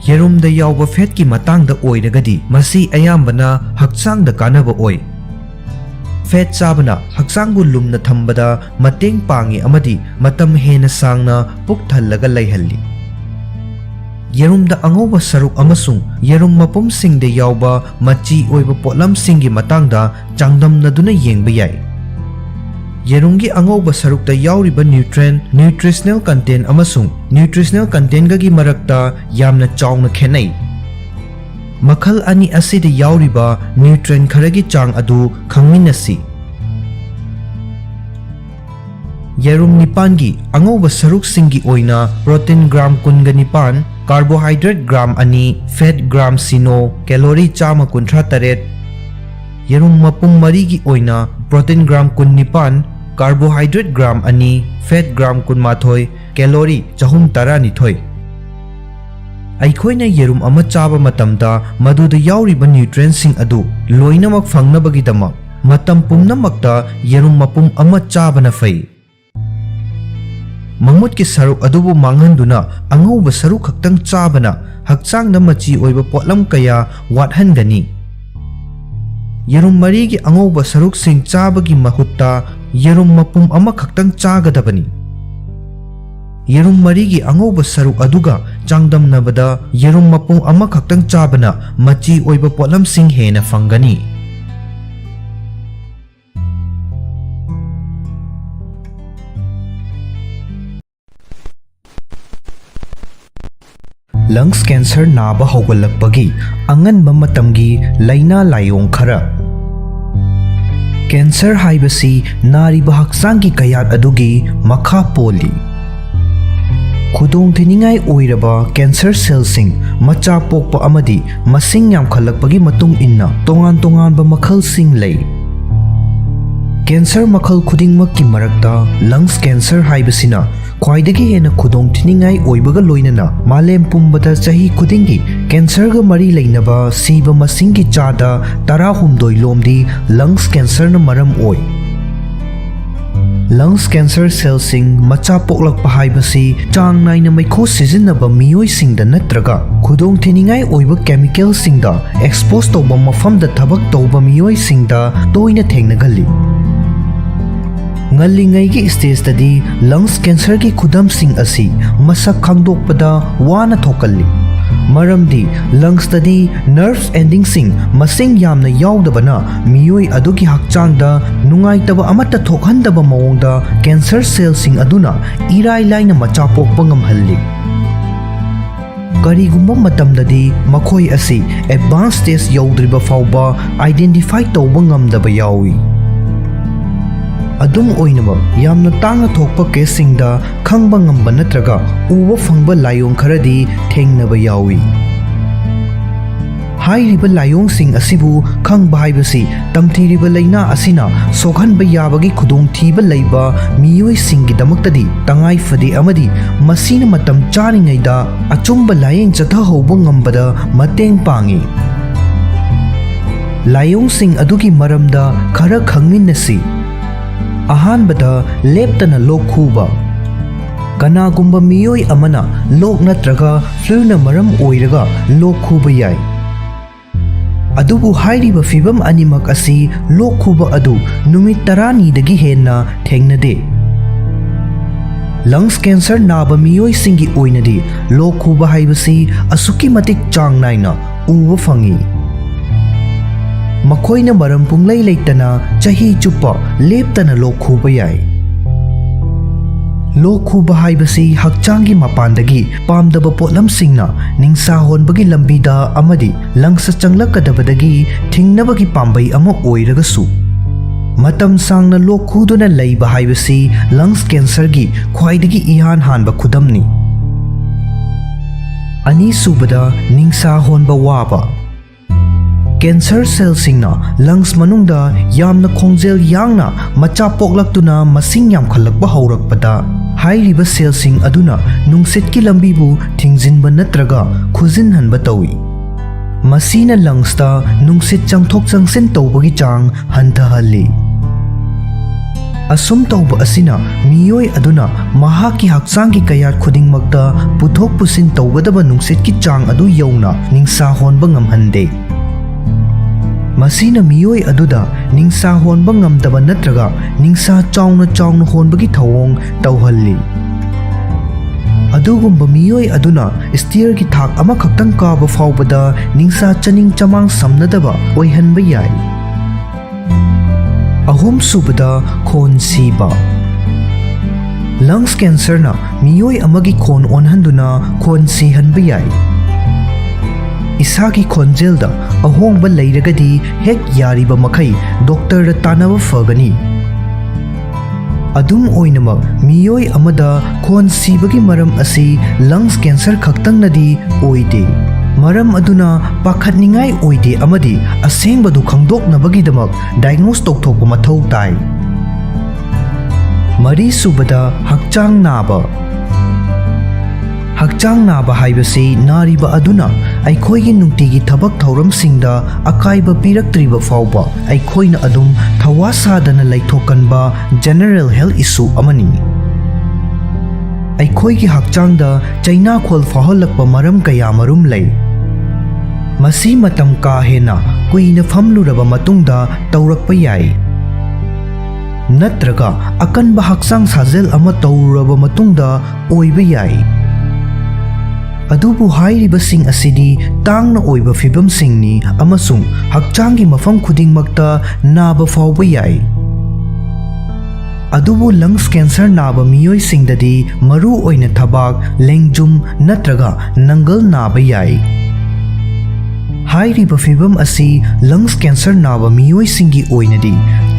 ꯌꯦꯔꯨꯝꯗ ꯌꯥꯎꯕ fatꯀꯤ ꯃꯇꯥꯡꯗ ꯑꯣꯏꯔꯒꯗꯤ, ꯃꯁꯤ ꯑꯌꯥꯝꯕꯅ ꯍꯛꯆꯥꯡꯗ ꯀꯥꯟꯅꯕ ꯑꯣꯏ꯫ ꯐꯦꯠ ꯆꯥꯕꯅ ꯍꯛꯆꯥꯡꯕꯨ ꯂꯨꯝꯅ ꯊꯝꯕꯗ ꯃꯇꯦꯡ ꯄꯥꯡꯏ ꯑꯃꯗꯤ ꯃꯇꯝ ꯍꯦꯟꯅ ꯁꯥꯡꯅ ꯄꯨꯛ ꯊꯜꯂꯒ ꯂꯩꯍꯜꯂꯤ꯫ ꯌꯦꯔꯨꯝꯗ ꯑꯉꯧꯕ ꯁꯔꯨꯛ ꯑꯃꯁꯨꯡ ꯌꯦꯔꯨꯝ ꯃꯄꯨꯝꯁꯤꯡꯗ ꯌꯥꯎꯕ ꯃꯆꯤ ꯑꯣꯏꯕ ꯄꯣꯠꯂꯝꯁꯤꯡꯒꯤ ꯃꯇꯥꯡꯗ ꯆꯥꯡꯗꯝꯅꯗꯨꯅ ꯌꯦꯡꯕ ꯌꯥꯏ꯫ ꯌꯦꯔꯨꯝꯒꯤ ꯑꯉꯧꯕ ꯁꯔꯨꯛꯇ ꯌꯥꯎꯔꯤꯕ nutrient, nutritional content ꯑꯃꯁꯨꯡ nutritional contentꯒꯒꯤ ꯃꯔꯛꯇ ꯌꯥꯝꯅ ꯆꯥꯎꯅ ꯈꯦꯠꯅꯩ꯫ ꯃꯈꯜ ꯑꯅꯤ ꯑꯁꯤꯗ ꯌꯥꯎꯔꯤꯕ nutrient ꯈꯔꯒꯤ ꯆꯥꯡ ꯑꯗꯨ ꯈꯪꯃꯤꯟꯅꯁꯤ꯫ ꯌꯦꯔꯨꯝ ꯅꯤꯄꯥꯟꯒꯤ ꯑꯉꯧꯕ ꯁꯔꯨꯛꯁꯤꯡꯒꯤ ꯑꯣꯏꯅ protein gram ꯀꯨꯟꯒ ꯅꯤꯄꯥꯟ, carbohydrate gram ꯑꯅꯤ, fat gram ꯁꯤꯅꯣ, calorie ꯆꯥꯝꯃ ꯀꯨꯟꯊ꯭ꯔꯥ ꯇꯔꯦꯠ꯫ ꯌꯦꯔꯨꯝ ꯃꯄꯨꯝ ꯃꯔꯤꯒꯤ ꯑꯣꯏꯅ protein gram ꯀꯨꯟꯅꯤꯄꯥꯟ, carbohydrate gram ꯑꯅꯤ, fat gram ꯀꯨꯟꯃꯥꯊꯣꯏ, calorie ꯆꯍꯨꯝ ꯇꯔꯥꯅꯤꯊꯣꯏ꯫ ꯑꯩꯈꯣꯏꯅ ꯌꯦꯔꯨꯝ ꯑꯃ ꯆꯥꯕ ꯃꯇꯝꯗ ꯃꯗꯨꯗ ꯌꯥꯎꯔꯤꯕ nutrientꯁꯤꯡ ꯑꯗꯨ ꯂꯣꯏꯅꯃꯛ ꯐꯪꯅꯕꯒꯤꯗꯃꯛ ꯃꯇꯝ ꯄꯨꯝꯅꯃꯛꯇ ꯌꯦꯔꯨꯝ ꯃꯄꯨꯝ ꯑꯃ ꯆꯥꯕꯅ ꯐꯩ꯫ ꯃꯃꯨꯠꯀꯤ ꯁꯔꯨꯛ ꯑꯗꯨꯕꯨ ꯃꯥꯡꯍꯟꯗꯨꯅ ꯑꯉꯧꯕ ꯁꯔꯨꯛ ꯈꯛꯇꯪ ꯆꯥꯕꯅ ꯍꯛꯆꯥꯡꯗ ꯃꯆꯤ ꯑꯣꯏꯕ ꯄꯣꯠꯂꯝ ꯀꯌꯥ ꯋꯥꯠꯍꯟꯒꯅꯤ꯫ ꯌꯦꯔꯨꯝ ꯃꯔꯤꯒꯤ ꯑꯉꯧꯕ ꯁꯔꯨꯛꯁꯤꯡ ꯆꯥꯕꯒꯤ ꯃꯍꯨꯠꯇ ꯌꯦꯔꯨꯝ ꯃꯄꯨꯝ ꯑꯃꯈꯛꯇꯪ ꯆꯥꯒꯗꯕꯅꯤ꯫ ꯌꯦꯔꯨꯝ ꯃꯔꯤꯒꯤ ꯑꯉꯧꯕ ꯁꯔꯨꯛ ꯑꯗꯨꯒ ꯆꯥꯡꯗꯝꯅꯕꯗ ꯌꯦꯔꯨꯝ ꯃꯄꯨꯝ ꯑꯃꯈꯛꯇꯪ ꯆꯥꯕꯅ ꯃꯆꯤ ꯑꯣꯏꯕ ꯄꯣꯠꯂꯝꯁꯤꯡ ꯍꯦꯟꯅ ꯐꯪꯒꯅꯤ꯫ Lungs cancer ꯅꯥꯕ ꯍꯧꯒꯠꯂꯛꯄꯒꯤ ꯑꯉꯟꯕ ꯃꯇꯝꯒꯤ ꯂꯥꯏꯅꯥ ꯂꯥꯏꯑꯣꯡ ꯈꯔ꯫ Cancer ꯍꯥꯏꯕꯁꯤ ꯅꯥꯔꯤꯕ ꯍꯛꯆꯥꯡꯒꯤ ꯀꯌꯥꯠ ꯑꯗꯨꯒꯤ ꯃꯈꯥ ꯄꯣꯜꯂꯤ꯫ ꯈꯨꯗꯣꯡꯊꯤꯅꯤꯡꯉꯥꯏ ꯑꯣꯏꯔꯕ cancer cellꯁꯤꯡ ꯃꯆꯥ ꯄꯣꯛꯄ ꯑꯃꯗꯤ ꯃꯁꯤꯡ ꯌꯥꯝꯈꯠꯂꯛꯄꯒꯤ ꯃꯇꯨꯡ ꯏꯟꯅ ꯇꯣꯉꯥꯟ ꯇꯣꯉꯥꯟꯕ ꯃꯈꯜꯁꯤꯡ ꯂꯩ꯫ Cancer ꯃꯈꯜ ꯈꯨꯗꯤꯡꯃꯛꯀꯤ ꯃꯔꯛꯇ lungs cancer ꯍꯥꯏꯕꯁꯤꯅ ꯈ꯭ꯋꯥꯏꯗꯒꯤ ꯍꯦꯟꯅ ꯈꯨꯗꯣꯡꯊꯤꯅꯤꯡꯉꯥꯏ ꯑꯣꯏꯕꯒ ꯂꯣꯏꯅꯅ ꯃꯥꯂꯦꯝ ꯄꯨꯝꯕꯗ ꯆꯍꯤ ꯈꯨꯗꯤꯡꯒꯤ cancerꯒ ꯃꯔꯤ ꯂꯩꯅꯕ ꯁꯤꯕ ꯃꯁꯤꯡꯒꯤ ꯆꯥꯗ ꯇꯔꯥꯍꯨꯝꯗꯣꯏ ꯂꯣꯝꯗꯤ lungs cancerꯅ ꯃꯔꯝ ꯑꯣꯏ꯫ Lungs cancer cellꯁꯤꯡ ꯃꯆꯥ ꯄꯣꯛꯂꯛꯄ ꯍꯥꯏꯕꯁꯤ ꯆꯥꯡ ꯅꯥꯏꯅ ꯃꯩꯈꯨ ꯁꯤꯖꯤꯟꯅꯕ ꯃꯤꯑꯣꯏꯁꯤꯡꯗ ꯅꯠꯇ꯭ꯔꯒ ꯈꯨꯗꯣꯡꯊꯤꯅꯤꯡꯉꯥꯏ ꯑꯣꯏꯕ chemicalꯁꯤꯡꯗ expose ꯇꯧꯕ ꯃꯐꯝꯗ ꯊꯕꯛ ꯇꯧꯕ ꯃꯤꯑꯣꯏꯁꯤꯡꯗ ꯇꯣꯏꯅ ꯊꯦꯡꯅꯒꯜꯂꯤ꯫ ꯉꯜꯂꯤꯉꯩꯒꯤ stageꯇꯗꯤ lungs cancerꯒꯤ ꯈꯨꯗꯝꯁꯤꯡ ꯑꯁꯤ ꯃꯁꯛ ꯈꯪꯗꯣꯛꯄꯗ ꯋꯥꯅ ꯊꯣꯛꯀꯜꯂꯤ꯫ ꯃꯔꯝꯗꯤ lungsꯇꯗꯤ nerve endingꯁꯤꯡ ꯃꯁꯤꯡ ꯌꯥꯝꯅ ꯌꯥꯎꯗꯕꯅ ꯃꯤꯑꯣꯏ ꯑꯗꯨꯒꯤ ꯍꯛꯆꯥꯡꯗ ꯅꯨꯡꯉꯥꯏꯇꯕ ꯑꯃꯠꯇ ꯊꯣꯛꯍꯟꯗꯕ ꯃꯑꯣꯡꯗ cancer cellꯁꯤꯡ ꯑꯗꯨꯅ ꯏꯔꯥꯏ ꯂꯥꯏꯅ ꯃꯆꯥ ꯄꯣꯛꯄ ꯉꯝꯍꯜꯂꯤ꯫ ꯀꯔꯤꯒꯨꯝꯕ ꯃꯇꯝꯗꯗꯤ ꯃꯈꯣꯏ ꯑꯁꯤ advanced stage ꯌꯧꯗ꯭ꯔꯤꯕ ꯐꯥꯎꯕ identify ꯇꯧꯕ ꯉꯝꯗꯕ ꯌꯥꯎꯏ꯫ ꯑꯗꯨꯝ ꯑꯣꯏꯅꯃꯛ, ꯌꯥꯝꯅ ꯇꯥꯡꯅ ꯊꯣꯛꯄ caseꯁꯤꯡꯗ ꯈꯪꯕ ꯉꯝꯕ ꯅꯠꯇ꯭ꯔꯒ ꯎꯕ ꯐꯪꯕ ꯂꯥꯏꯑꯣꯡ ꯈꯔꯗꯤ ꯊꯦꯡꯅꯕ ꯌꯥꯎꯏ꯫ ꯍꯥꯏꯔꯤꯕ ꯂꯥꯏꯑꯣꯡꯁꯤꯡ ꯑꯁꯤꯕꯨ ꯈꯪꯕ ꯍꯥꯏꯕꯁꯤ ꯇꯝꯊꯤꯔꯤꯕ ꯂꯥꯏꯅꯥ ꯑꯁꯤꯅ ꯁꯣꯛꯍꯟꯕ ꯌꯥꯕꯒꯤ ꯈꯨꯗꯣꯡꯊꯤꯕ ꯂꯩꯕ ꯃꯤꯑꯣꯏꯁꯤꯡꯒꯤꯗꯃꯛꯇꯗꯤ ꯇꯉꯥꯏ ꯐꯗꯦ ꯑꯃꯗꯤ ꯃꯁꯤꯅ ꯃꯇꯝ ꯆꯥꯔꯤꯉꯩꯗ ꯑꯆꯨꯝꯕ ꯂꯥꯌꯦꯡ ꯆꯠꯊꯍꯧꯕ ꯉꯝꯕꯗ ꯃꯇꯦꯡ ꯄꯥꯡꯏ꯫ ꯂꯥꯏꯑꯣꯡꯁꯤꯡ ꯑꯗꯨꯒꯤ ꯃꯔꯝꯗ ꯈꯔ ꯈꯪꯃꯤꯟꯅꯁꯤ꯫ ꯑꯍꯥꯟꯕꯗ, ꯂꯦꯞꯇꯅ ꯂꯣꯛ ꯈꯨꯕ꯫ ꯀꯅꯥꯒꯨꯝꯕ ꯃꯤꯑꯣꯏ ꯑꯃꯅ ꯂꯣꯛ ꯅꯠꯇ꯭ꯔꯒ fluꯅ ꯃꯔꯝ ꯑꯣꯏꯔꯒ ꯂꯣꯛ ꯈꯨꯕ ꯌꯥꯏ꯫ ꯑꯗꯨꯕꯨ ꯍꯥꯏꯔꯤꯕ ꯐꯤꯚꯝ ꯑꯅꯤꯃꯛ ꯑꯁꯤ ꯂꯣꯛ ꯈꯨꯕ ꯑꯗꯨ ꯅꯨꯃꯤꯠ ꯇꯔꯥꯅꯤꯗꯒꯤ ꯍꯦꯟꯅ ꯊꯦꯡꯅꯗꯦ꯫ Lungs cancer ꯅꯥꯕ ꯃꯤꯑꯣꯏꯁꯤꯡꯒꯤ ꯑꯣꯏꯅꯗꯤ ꯂꯣꯛ ꯈꯨꯕ ꯍꯥꯏꯕꯁꯤ ꯑꯁꯨꯛꯀꯤ ꯃꯇꯤꯛ ꯆꯥꯡ ꯅꯥꯏꯅ ꯎꯕ ꯐꯪꯏ꯫ ꯃꯈꯣꯏꯅ ꯃꯔꯝ ꯄꯨꯡꯂꯩ ꯂꯩꯇꯅ ꯆꯍꯤ ꯆꯨꯞꯄ ꯂꯦꯞꯇꯅ ꯂꯣꯛ ꯈꯨꯕ ꯌꯥꯏ꯫ ꯂꯣꯛ ꯈꯨꯕ ꯍꯥꯏꯕꯁꯤ ꯍꯛꯆꯥꯡꯒꯤ ꯃꯄꯥꯟꯗꯒꯤ ꯄꯥꯝꯗꯕ ꯄꯣꯠꯂꯝꯁꯤꯡꯅ ꯅꯤꯡꯁꯥ ꯍꯣꯟꯕꯒꯤ ꯂꯝꯕꯤꯗ ꯑꯃꯗꯤ lungsꯇ ꯆꯪꯂꯛꯀꯗꯕꯗꯒꯤ ꯊꯤꯡꯅꯕꯒꯤ ꯄꯥꯝꯕꯩ ꯑꯃ ꯑꯣꯏꯔꯒꯁꯨ, ꯃꯇꯝ ꯁꯥꯡꯅ ꯂꯣꯛ ꯈꯨꯗꯨꯅ ꯂꯩꯕ ꯍꯥꯏꯕꯁꯤ lungs cancerꯒꯤ ꯈ꯭ꯋꯥꯏꯗꯒꯤ ꯏꯍꯥꯟ ꯍꯥꯟꯕ ꯈꯨꯗꯝꯅꯤ꯫ ꯑꯅꯤꯁꯨꯕꯗ, ꯅꯤꯡꯁꯥ ꯍꯣꯟꯕ ꯋꯥꯕ꯫ Cancer cellꯁꯤꯡꯅ lungs ꯃꯅꯨꯡꯗ ꯌꯥꯝꯅ ꯈꯣꯡꯖꯦꯜ ꯌꯥꯡꯅ ꯃꯆꯥ ꯄꯣꯛꯂꯛꯇꯨꯅ ꯃꯁꯤꯡ ꯌꯥꯝꯈꯠꯂꯛꯄ ꯍꯧꯔꯛꯄꯗ, ꯍꯥꯏꯔꯤꯕ cellꯁꯤꯡ ꯑꯗꯨꯅ ꯅꯨꯡꯁꯤꯠꯀꯤ ꯂꯝꯕꯤꯕꯨ ꯊꯤꯡꯖꯤꯟꯕ ꯅꯠꯇ꯭ꯔꯒ ꯈꯨꯖꯤꯟꯍꯟꯕ ꯇꯧꯏ꯫ ꯃꯁꯤꯅ lungsꯇ ꯅꯨꯡꯁꯤꯠ ꯆꯪꯊꯣꯛ ꯆꯪꯁꯤꯟ ꯇꯧꯕꯒꯤ ꯆꯥꯡ ꯍꯟꯊꯍꯜꯂꯤ꯫ ꯑꯁꯨꯝ ꯇꯧꯕ ꯑꯁꯤꯅ ꯃꯤꯑꯣꯏ ꯑꯗꯨꯅ ꯃꯍꯥꯛꯀꯤ ꯍꯛꯆꯥꯡꯒꯤ ꯀꯌꯥꯠ ꯈꯨꯗꯤꯡꯃꯛꯇ ꯄꯨꯊꯣꯛ ꯄꯨꯁꯤꯟ ꯇꯧꯒꯗꯕ ꯅꯨꯡꯁꯤꯠꯀꯤ ꯆꯥꯡ ꯑꯗꯨ ꯌꯧꯅ ꯅꯤꯡꯁꯥ ꯍꯣꯟꯕ ꯉꯝꯍꯟꯗꯦ꯫ ꯃꯁꯤꯅ ꯃꯤꯑꯣꯏ ꯑꯗꯨꯗ ꯅꯤꯡꯁꯥ ꯍꯣꯟꯕ ꯉꯝꯗꯕ ꯅꯠꯇ꯭ꯔꯒ ꯅꯤꯡꯁꯥ ꯆꯥꯎꯅ ꯆꯥꯎꯅ ꯍꯣꯟꯕꯒꯤ ꯊꯧꯑꯣꯡ ꯇꯧꯍꯜꯂꯤ꯫ ꯑꯗꯨꯒꯨꯝꯕ ꯃꯤꯑꯣꯏ ꯑꯗꯨꯅ ꯁ꯭ꯇꯤꯌꯔꯒꯤ ꯊꯥꯛ ꯑꯃꯈꯛꯇꯪ ꯀꯥꯕ ꯐꯥꯎꯕꯗ ꯅꯤꯡꯁꯥ ꯆꯅꯤꯡ ꯆꯃꯥꯡ ꯁꯝꯅꯗꯕ ꯑꯣꯏꯍꯟꯕ ꯌꯥꯏ꯫ ꯑꯍꯨꯝꯁꯨꯕꯗ, ꯈꯣꯟ ꯁꯤꯕ꯫ ꯂꯪꯁ ꯀꯦꯟꯁꯔꯅ ꯃꯤꯑꯣꯏ ꯑꯃꯒꯤ ꯈꯣꯟ ꯑꯣꯟꯍꯟꯗꯨꯅ ꯈꯣꯟ ꯁꯤꯍꯟꯕ ꯌꯥꯏ꯫ ꯏꯁꯥꯒꯤ ꯈꯣꯟꯖꯦꯜꯗ ꯑꯍꯣꯡꯕ ꯂꯩꯔꯒꯗꯤ ꯍꯦꯛ ꯌꯥꯔꯤꯕ ꯃꯈꯩ ꯗꯣꯛꯇꯔꯗ ꯇꯥꯟꯅꯕ ꯐꯒꯅꯤ꯫ ꯑꯗꯨꯝ ꯑꯣꯏꯅꯃꯛ, ꯃꯤꯑꯣꯏ ꯑꯃꯗ ꯈꯣꯟ ꯁꯤꯕꯒꯤ ꯃꯔꯝ ꯑꯁꯤ ꯂꯪꯁ ꯀꯦꯟꯁꯔ ꯈꯛꯇꯪꯅꯗꯤ ꯑꯣꯏꯗꯦ꯫ ꯃꯔꯝ ꯑꯗꯨꯅ ꯄꯥꯈꯠꯅꯤꯡꯉꯥꯏ ꯑꯣꯏꯗꯦ ꯑꯃꯗꯤ ꯑꯁꯦꯡꯕꯗꯨ ꯈꯪꯗꯣꯛꯅꯕꯒꯤꯗꯃꯛ ꯗꯥꯏꯒꯅꯣꯁ ꯇꯧꯊꯣꯛꯄ ꯃꯊꯧ ꯇꯥꯏ꯫ ꯃꯔꯤꯁꯨꯕꯗ, ꯍꯛꯆꯥꯡ ꯅꯥꯕ꯫ ꯍꯛꯆꯥꯡ ꯅꯥꯕ ꯍꯥꯏꯕꯁꯤ ꯅꯥꯔꯤꯕ ꯑꯗꯨꯅ ꯑꯩꯈꯣꯏꯒꯤ ꯅꯨꯡꯇꯤꯒꯤ ꯊꯕꯛ ꯊꯧꯔꯝꯁꯤꯡꯗ ꯑꯀꯥꯏꯕ ꯄꯤꯔꯛꯇ꯭ꯔꯤꯕ ꯐꯥꯎꯕ ꯑꯩꯈꯣꯏꯅ ꯑꯗꯨꯝ ꯊꯋꯥ ꯁꯥꯗꯅ ꯂꯩꯊꯣꯛꯀꯟꯕ ꯖꯦꯅꯔꯦꯜ ꯍꯦꯜꯊ ꯏꯁꯨ ꯑꯃꯅꯤ꯫ ꯑꯩꯈꯣꯏꯒꯤ ꯍꯛꯆꯥꯡꯗ ꯆꯩꯅꯥꯈꯣꯜ ꯐꯥꯎꯍꯜꯂꯛꯄ ꯃꯔꯝ ꯀꯌꯥꯃꯔꯨꯝ ꯂꯩ꯫ ꯃꯁꯤ ꯃꯇꯝ ꯀꯥ ꯍꯦꯟꯅ ꯀꯨꯏꯅ ꯐꯝꯂꯨꯔꯕ ꯃꯇꯨꯡꯗ ꯇꯧꯔꯛꯄ ꯌꯥꯏ꯫ ꯅꯠꯇ꯭ꯔꯒ ꯑꯀꯟꯕ ꯍꯛꯆꯥꯡ ꯁꯥꯖꯦꯜ ꯑꯃ ꯇꯧꯔꯨꯔꯕ ꯃꯇꯨꯡꯗ ꯑꯣꯏꯕ ꯌꯥꯏ꯫ ꯑꯗꯨꯕꯨ ꯍꯥꯏꯔꯤꯕꯁꯤꯡ ꯑꯁꯤꯗꯤ ꯇꯥꯡꯅ ꯑꯣꯏꯕ ꯐꯤꯚꯝꯁꯤꯡꯅꯤ ꯑꯃꯁꯨꯡ ꯍꯛꯆꯥꯡꯒꯤ ꯃꯐꯝ ꯈꯨꯗꯤꯡꯃꯛꯇ ꯅꯥꯕ ꯐꯥꯎꯕ ꯌꯥꯏ꯫ ꯑꯗꯨꯕꯨ ꯂꯪꯁ ꯀꯦꯟꯁꯔ ꯅꯥꯕ ꯃꯤꯑꯣꯏꯁꯤꯡꯗꯗꯤ ꯃꯔꯨ ꯑꯣꯏꯅ ꯊꯕꯥꯛ, ꯂꯦꯡꯖꯨꯝ ꯅꯠꯇ꯭ꯔꯒ ꯅꯪꯒꯜ ꯅꯥꯕ ꯌꯥꯏ꯫ ꯍꯥꯏꯔꯤꯕ ꯐꯤꯚꯝ ꯑꯁꯤ ꯂꯪꯁ ꯀꯦꯟꯁꯔ ꯅꯥꯕ ꯃꯤꯑꯣꯏꯁꯤꯡꯒꯤ ꯑꯣꯏꯅꯗꯤ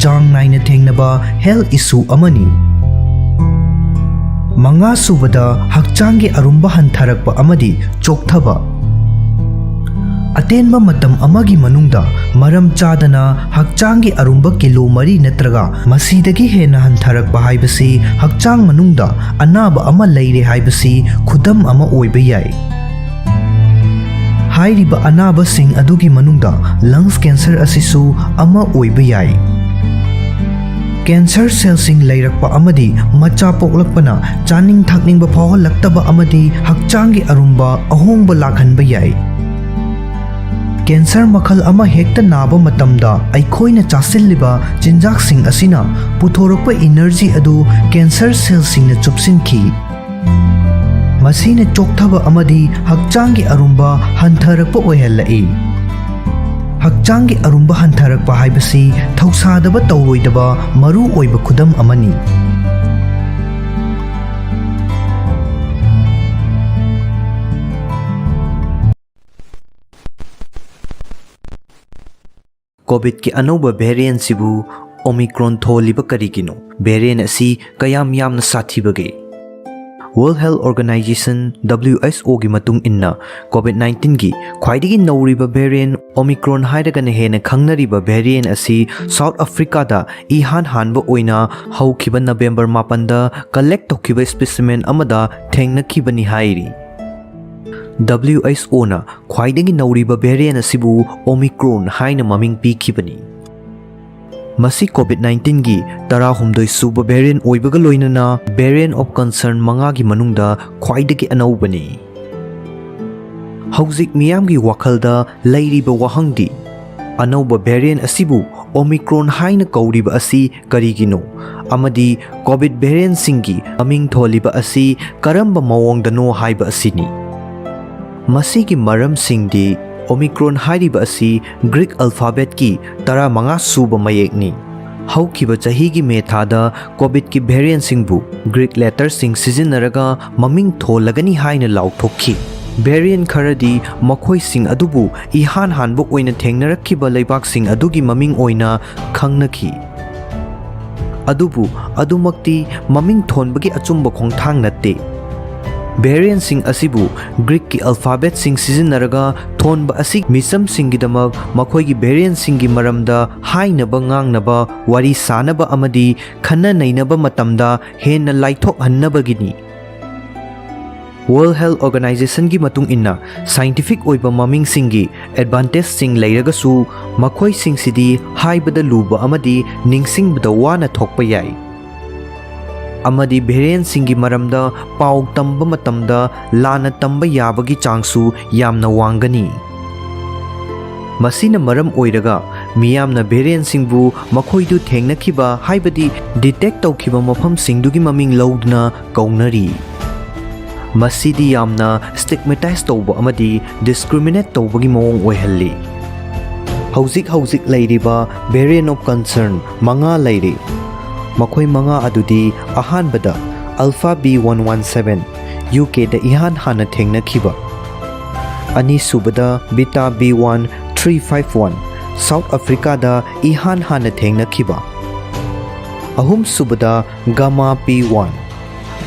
ꯆꯥꯡ ꯅꯥꯏꯅ ꯊꯦꯡꯅꯕ ꯍꯦꯜꯊ ꯏꯁꯨ ꯑꯃꯅꯤ꯫ ꯃꯉꯥꯁꯨꯕꯗ, ꯍꯛꯆꯥꯡꯒꯤ ꯑꯔꯨꯝꯕ ꯍꯟꯊꯔꯛꯄ ꯑꯃꯗꯤ ꯆꯣꯛꯊꯕ꯫ ꯑꯇꯦꯟꯕ ꯃꯇꯝ ꯑꯃꯒꯤ ꯃꯅꯨꯡꯗ ꯃꯔꯝ ꯆꯥꯗꯅ ꯍꯛꯆꯥꯡꯒꯤ ꯑꯔꯨꯝꯕ ꯀꯤꯂꯣ ꯃꯔꯤ ꯅꯠꯇ꯭ꯔꯒ ꯃꯁꯤꯗꯒꯤ ꯍꯦꯟꯅ ꯍꯟꯊꯔꯛꯄ ꯍꯥꯏꯕꯁꯤ ꯍꯛꯆꯥꯡ ꯃꯅꯨꯡꯗ ꯑꯅꯥꯕ ꯑꯃ ꯂꯩꯔꯦ ꯍꯥꯏꯕꯁꯤ ꯈꯨꯗꯝ ꯑꯃ ꯑꯣꯏꯕ ꯌꯥꯏ꯫ ꯍꯥꯏꯔꯤꯕ ꯑꯅꯥꯕꯁꯤꯡ ꯑꯗꯨꯒꯤ ꯃꯅꯨꯡꯗ ꯂꯪꯁ ꯀꯦꯟꯁꯔ ꯑꯁꯤꯁꯨ ꯑꯃ ꯑꯣꯏꯕ ꯌꯥꯏ꯫ Cancer cellꯁꯤꯡ ꯂꯩꯔꯛꯄ ꯑꯃꯗꯤ ꯃꯆꯥ ꯄꯣꯛꯂꯛꯄꯅ ꯆꯥꯅꯤꯡ ꯊꯛꯅꯤꯡꯕ ꯐꯥꯎꯍꯜꯂꯛꯇꯕ ꯑꯃꯗꯤ ꯍꯛꯆꯥꯡꯒꯤ ꯑꯔꯨꯝꯕ ꯑꯍꯣꯡꯕ ꯂꯥꯛꯍꯟꯕ ꯌꯥꯏ꯫ Cancer ꯃꯈꯜ ꯑꯃ ꯍꯦꯛꯇ ꯅꯥꯕ ꯃꯇꯝꯗ ꯑꯩꯈꯣꯏꯅ ꯆꯥꯁꯤꯜꯂꯤꯕ ꯆꯤꯟꯖꯥꯛꯁꯤꯡ ꯑꯁꯤꯅ ꯄꯨꯊꯣꯔꯛꯄ energy ꯑꯗꯨ cancer cellꯁꯤꯡꯅ ꯆꯨꯞꯁꯤꯟꯈꯤ꯫ ꯃꯁꯤꯅ ꯆꯣꯛꯊꯕ ꯑꯃꯗꯤ ꯍꯛꯆꯥꯡꯒꯤ ꯑꯔꯨꯝꯕ ꯍꯟꯊꯔꯛꯄ ꯑꯣꯏꯍꯜꯂꯛꯏ꯫ ꯍꯛꯆꯥꯡꯒꯤ ꯑꯔꯨꯝꯕ ꯍꯟꯊꯔꯛꯄ ꯍꯥꯏꯕꯁꯤ ꯊꯧꯁꯥꯗꯕ ꯇꯧꯔꯣꯏꯗꯕ ꯃꯔꯨ ꯑꯣꯏꯕ ꯈꯨꯗꯝ ꯑꯃꯅꯤ꯫ COVIDꯀꯤ ꯑꯅꯧꯕ variantꯁꯤꯕꯨ Omicron ꯊꯣꯜꯂꯤꯕ ꯀꯔꯤꯒꯤꯅꯣ? Variant ꯑꯁꯤ ꯀꯌꯥꯝ ꯌꯥꯝꯅ ꯁꯥꯊꯤꯕꯒꯦ? World Health Organization, WHOꯒꯤ ꯃꯇꯨꯡ ꯏꯟꯅ, COVID nineteenꯒꯤ ꯈ꯭ꯋꯥꯏꯗꯒꯤ ꯅꯧꯔꯤꯕ variant Omicron ꯍꯥꯏꯔꯒꯅ ꯍꯦꯟꯅ ꯈꯪꯅꯔꯤꯕ variant ꯑꯁꯤ South Africaꯗ ꯏꯍꯥꯟ ꯍꯥꯟꯕ ꯑꯣꯏꯅ ꯍꯧꯈꯤꯕ November ꯃꯥꯄꯟꯗ collect ꯇꯧꯈꯤꯕ specimen ꯑꯃꯗ ꯊꯦꯡꯅꯈꯤꯕꯅꯤ ꯍꯥꯏꯔꯤ꯫ WHOꯅ ꯈ꯭ꯋꯥꯏꯗꯒꯤ ꯅꯧꯔꯤꯕ variant ꯑꯁꯤꯕꯨ Omicron ꯍꯥꯏꯅ ꯃꯃꯤꯡ ꯄꯤꯈꯤꯕꯅꯤ꯫ ꯃꯁꯤ COVID nineteenꯒꯤ ꯇꯔꯥꯍꯨꯝꯗꯣꯏ ꯁꯨꯕ variant ꯑꯣꯏꯕꯒ ꯂꯣꯏꯅꯅ variant of concern ꯃꯉꯥꯒꯤ ꯃꯅꯨꯡꯗ ꯈ꯭ꯋꯥꯏꯗꯒꯤ ꯑꯅꯧꯕꯅꯤ꯫ ꯍꯧꯖꯤꯛ ꯃꯤꯌꯥꯝꯒꯤ ꯋꯥꯈꯜꯗ ꯂꯩꯔꯤꯕ ꯋꯥꯍꯪꯗꯤ, ꯑꯅꯧꯕ variant ꯑꯁꯤꯕꯨ Omicron ꯍꯥꯏꯅ ꯀꯧꯔꯤꯕ ꯑꯁꯤ ꯀꯔꯤꯒꯤꯅꯣ? ꯑꯃꯗꯤ COVID variantꯁꯤꯡꯒꯤ ꯃꯃꯤꯡ ꯊꯣꯜꯂꯤꯕ ꯑꯁꯤ ꯀꯔꯝꯕ ꯃꯑꯣꯡꯗꯅꯣ ꯍꯥꯏꯕ ꯑꯁꯤꯅꯤ꯫ ꯃꯁꯤꯒꯤ ꯃꯔꯝꯁꯤꯡꯗꯤ, Omicron ꯍꯥꯏꯔꯤꯕ ꯑꯁꯤ Greek alphabetꯀꯤ ꯇꯔꯥꯃꯉꯥ ꯁꯨꯕ ꯃꯌꯦꯛꯅꯤ꯫ ꯍꯧꯈꯤꯕ ꯆꯍꯤꯒꯤ May ꯊꯥꯗ COVIDꯀꯤ variantꯁꯤꯡꯕꯨ Greek letterꯁꯤꯡ ꯁꯤꯖꯤꯟꯅꯔꯒ ꯃꯃꯤꯡ ꯊꯣꯜꯂꯒꯅꯤ ꯍꯥꯏꯅ ꯂꯥꯎꯊꯣꯛꯈꯤ꯫ Variant ꯈꯔꯗꯤ ꯃꯈꯣꯏꯁꯤꯡ ꯑꯗꯨꯕꯨ ꯏꯍꯥꯟ ꯍꯥꯟꯕ ꯑꯣꯏꯅ ꯊꯦꯡꯅꯔꯛꯈꯤꯕ ꯂꯩꯕꯥꯛꯁꯤꯡ ꯑꯗꯨꯒꯤ ꯃꯃꯤꯡ ꯑꯣꯏꯅ ꯈꯪꯅꯈꯤ꯫ ꯑꯗꯨꯕꯨ ꯑꯗꯨꯃꯛꯇꯤ ꯃꯃꯤꯡ ꯊꯣꯟꯕꯒꯤ ꯑꯆꯨꯝꯕ ꯈꯣꯡꯊꯥꯡ ꯅꯠꯇꯦ꯫ Variantꯁꯤꯡ ꯑꯁꯤꯕꯨ Greekꯀꯤ alphabetꯁꯤꯡ ꯁꯤꯖꯤꯟꯅꯔꯒ ꯊꯣꯟꯕ ꯑꯁꯤ ꯃꯤꯆꯝꯁꯤꯡꯒꯤꯗꯃꯛ ꯃꯈꯣꯏꯒꯤ variantꯁꯤꯡꯒꯤ ꯃꯔꯝꯗ ꯍꯥꯏꯅꯕ, ꯉꯥꯡꯅꯕ, ꯋꯥꯔꯤ ꯁꯥꯅꯕ ꯑꯃꯗꯤ ꯈꯟꯅ ꯅꯩꯅꯕ ꯃꯇꯝꯗ ꯍꯦꯟꯅ ꯂꯥꯏꯊꯣꯛꯍꯟꯅꯕꯒꯤꯅꯤ꯫ World Health Organizationꯒꯤ ꯃꯇꯨꯡ ꯏꯟꯅ, scientific ꯑꯣꯏꯕ ꯃꯃꯤꯡꯁꯤꯡꯒꯤ advantageꯁꯤꯡ ꯂꯩꯔꯒꯁꯨ, ꯃꯈꯣꯏꯁꯤꯡꯁꯤꯗꯤ ꯍꯥꯏꯕꯗ ꯂꯨꯕ ꯑꯃꯗꯤ ꯅꯤꯡꯁꯤꯡꯕꯗ ꯋꯥꯅ ꯊꯣꯛꯄ ꯌꯥꯏ꯫ ꯑꯃꯗꯤ variantꯁꯤꯡꯒꯤ ꯃꯔꯝꯗ ꯄꯥꯎ ꯇꯝꯕ ꯃꯇꯝꯗ ꯂꯥꯟꯅ ꯇꯝꯕ ꯌꯥꯕꯒꯤ ꯆꯥꯡꯁꯨ ꯌꯥꯝꯅ ꯋꯥꯡꯒꯅꯤ꯫ ꯃꯁꯤꯅ ꯃꯔꯝ ꯑꯣꯏꯔꯒ ꯃꯤꯌꯥꯝꯅ variantꯁꯤꯡꯕꯨ ꯃꯈꯣꯏꯗꯨ ꯊꯦꯡꯅꯈꯤꯕ, ꯍꯥꯏꯕꯗꯤ detect ꯇꯧꯈꯤꯕ ꯃꯐꯝꯁꯤꯡꯗꯨꯒꯤ ꯃꯃꯤꯡ ꯂꯧꯗꯨꯅ ꯀꯧꯅꯔꯤ꯫ ꯃꯁꯤꯗꯤ ꯌꯥꯝꯅ stigmatize ꯇꯧꯕ ꯑꯃꯗꯤ discriminate ꯇꯧꯕꯒꯤ ꯃꯑꯣꯡ ꯑꯣꯏꯍꯜꯂꯤ꯫ ꯍꯧꯖꯤꯛ ꯍꯧꯖꯤꯛ ꯂꯩꯔꯤꯕ variant of concern ꯃꯉꯥ ꯂꯩꯔꯤ꯫ ꯃꯈꯣꯏ ꯃꯉꯥ ꯑꯗꯨꯗꯤ, ꯑꯍꯥꯟꯕꯗ Alpha B one one seven, UKꯗ ꯏꯍꯥꯟ ꯍꯥꯟꯅ ꯊꯦꯡꯅꯈꯤꯕ, ꯑꯅꯤꯁꯨꯕꯗ Beta B one three five one, South Africaꯗ ꯏꯍꯥꯟ ꯍꯥꯟꯅ ꯊꯦꯡꯅꯈꯤꯕ, ꯑꯍꯨꯝꯁꯨꯕꯗ Gamma P one,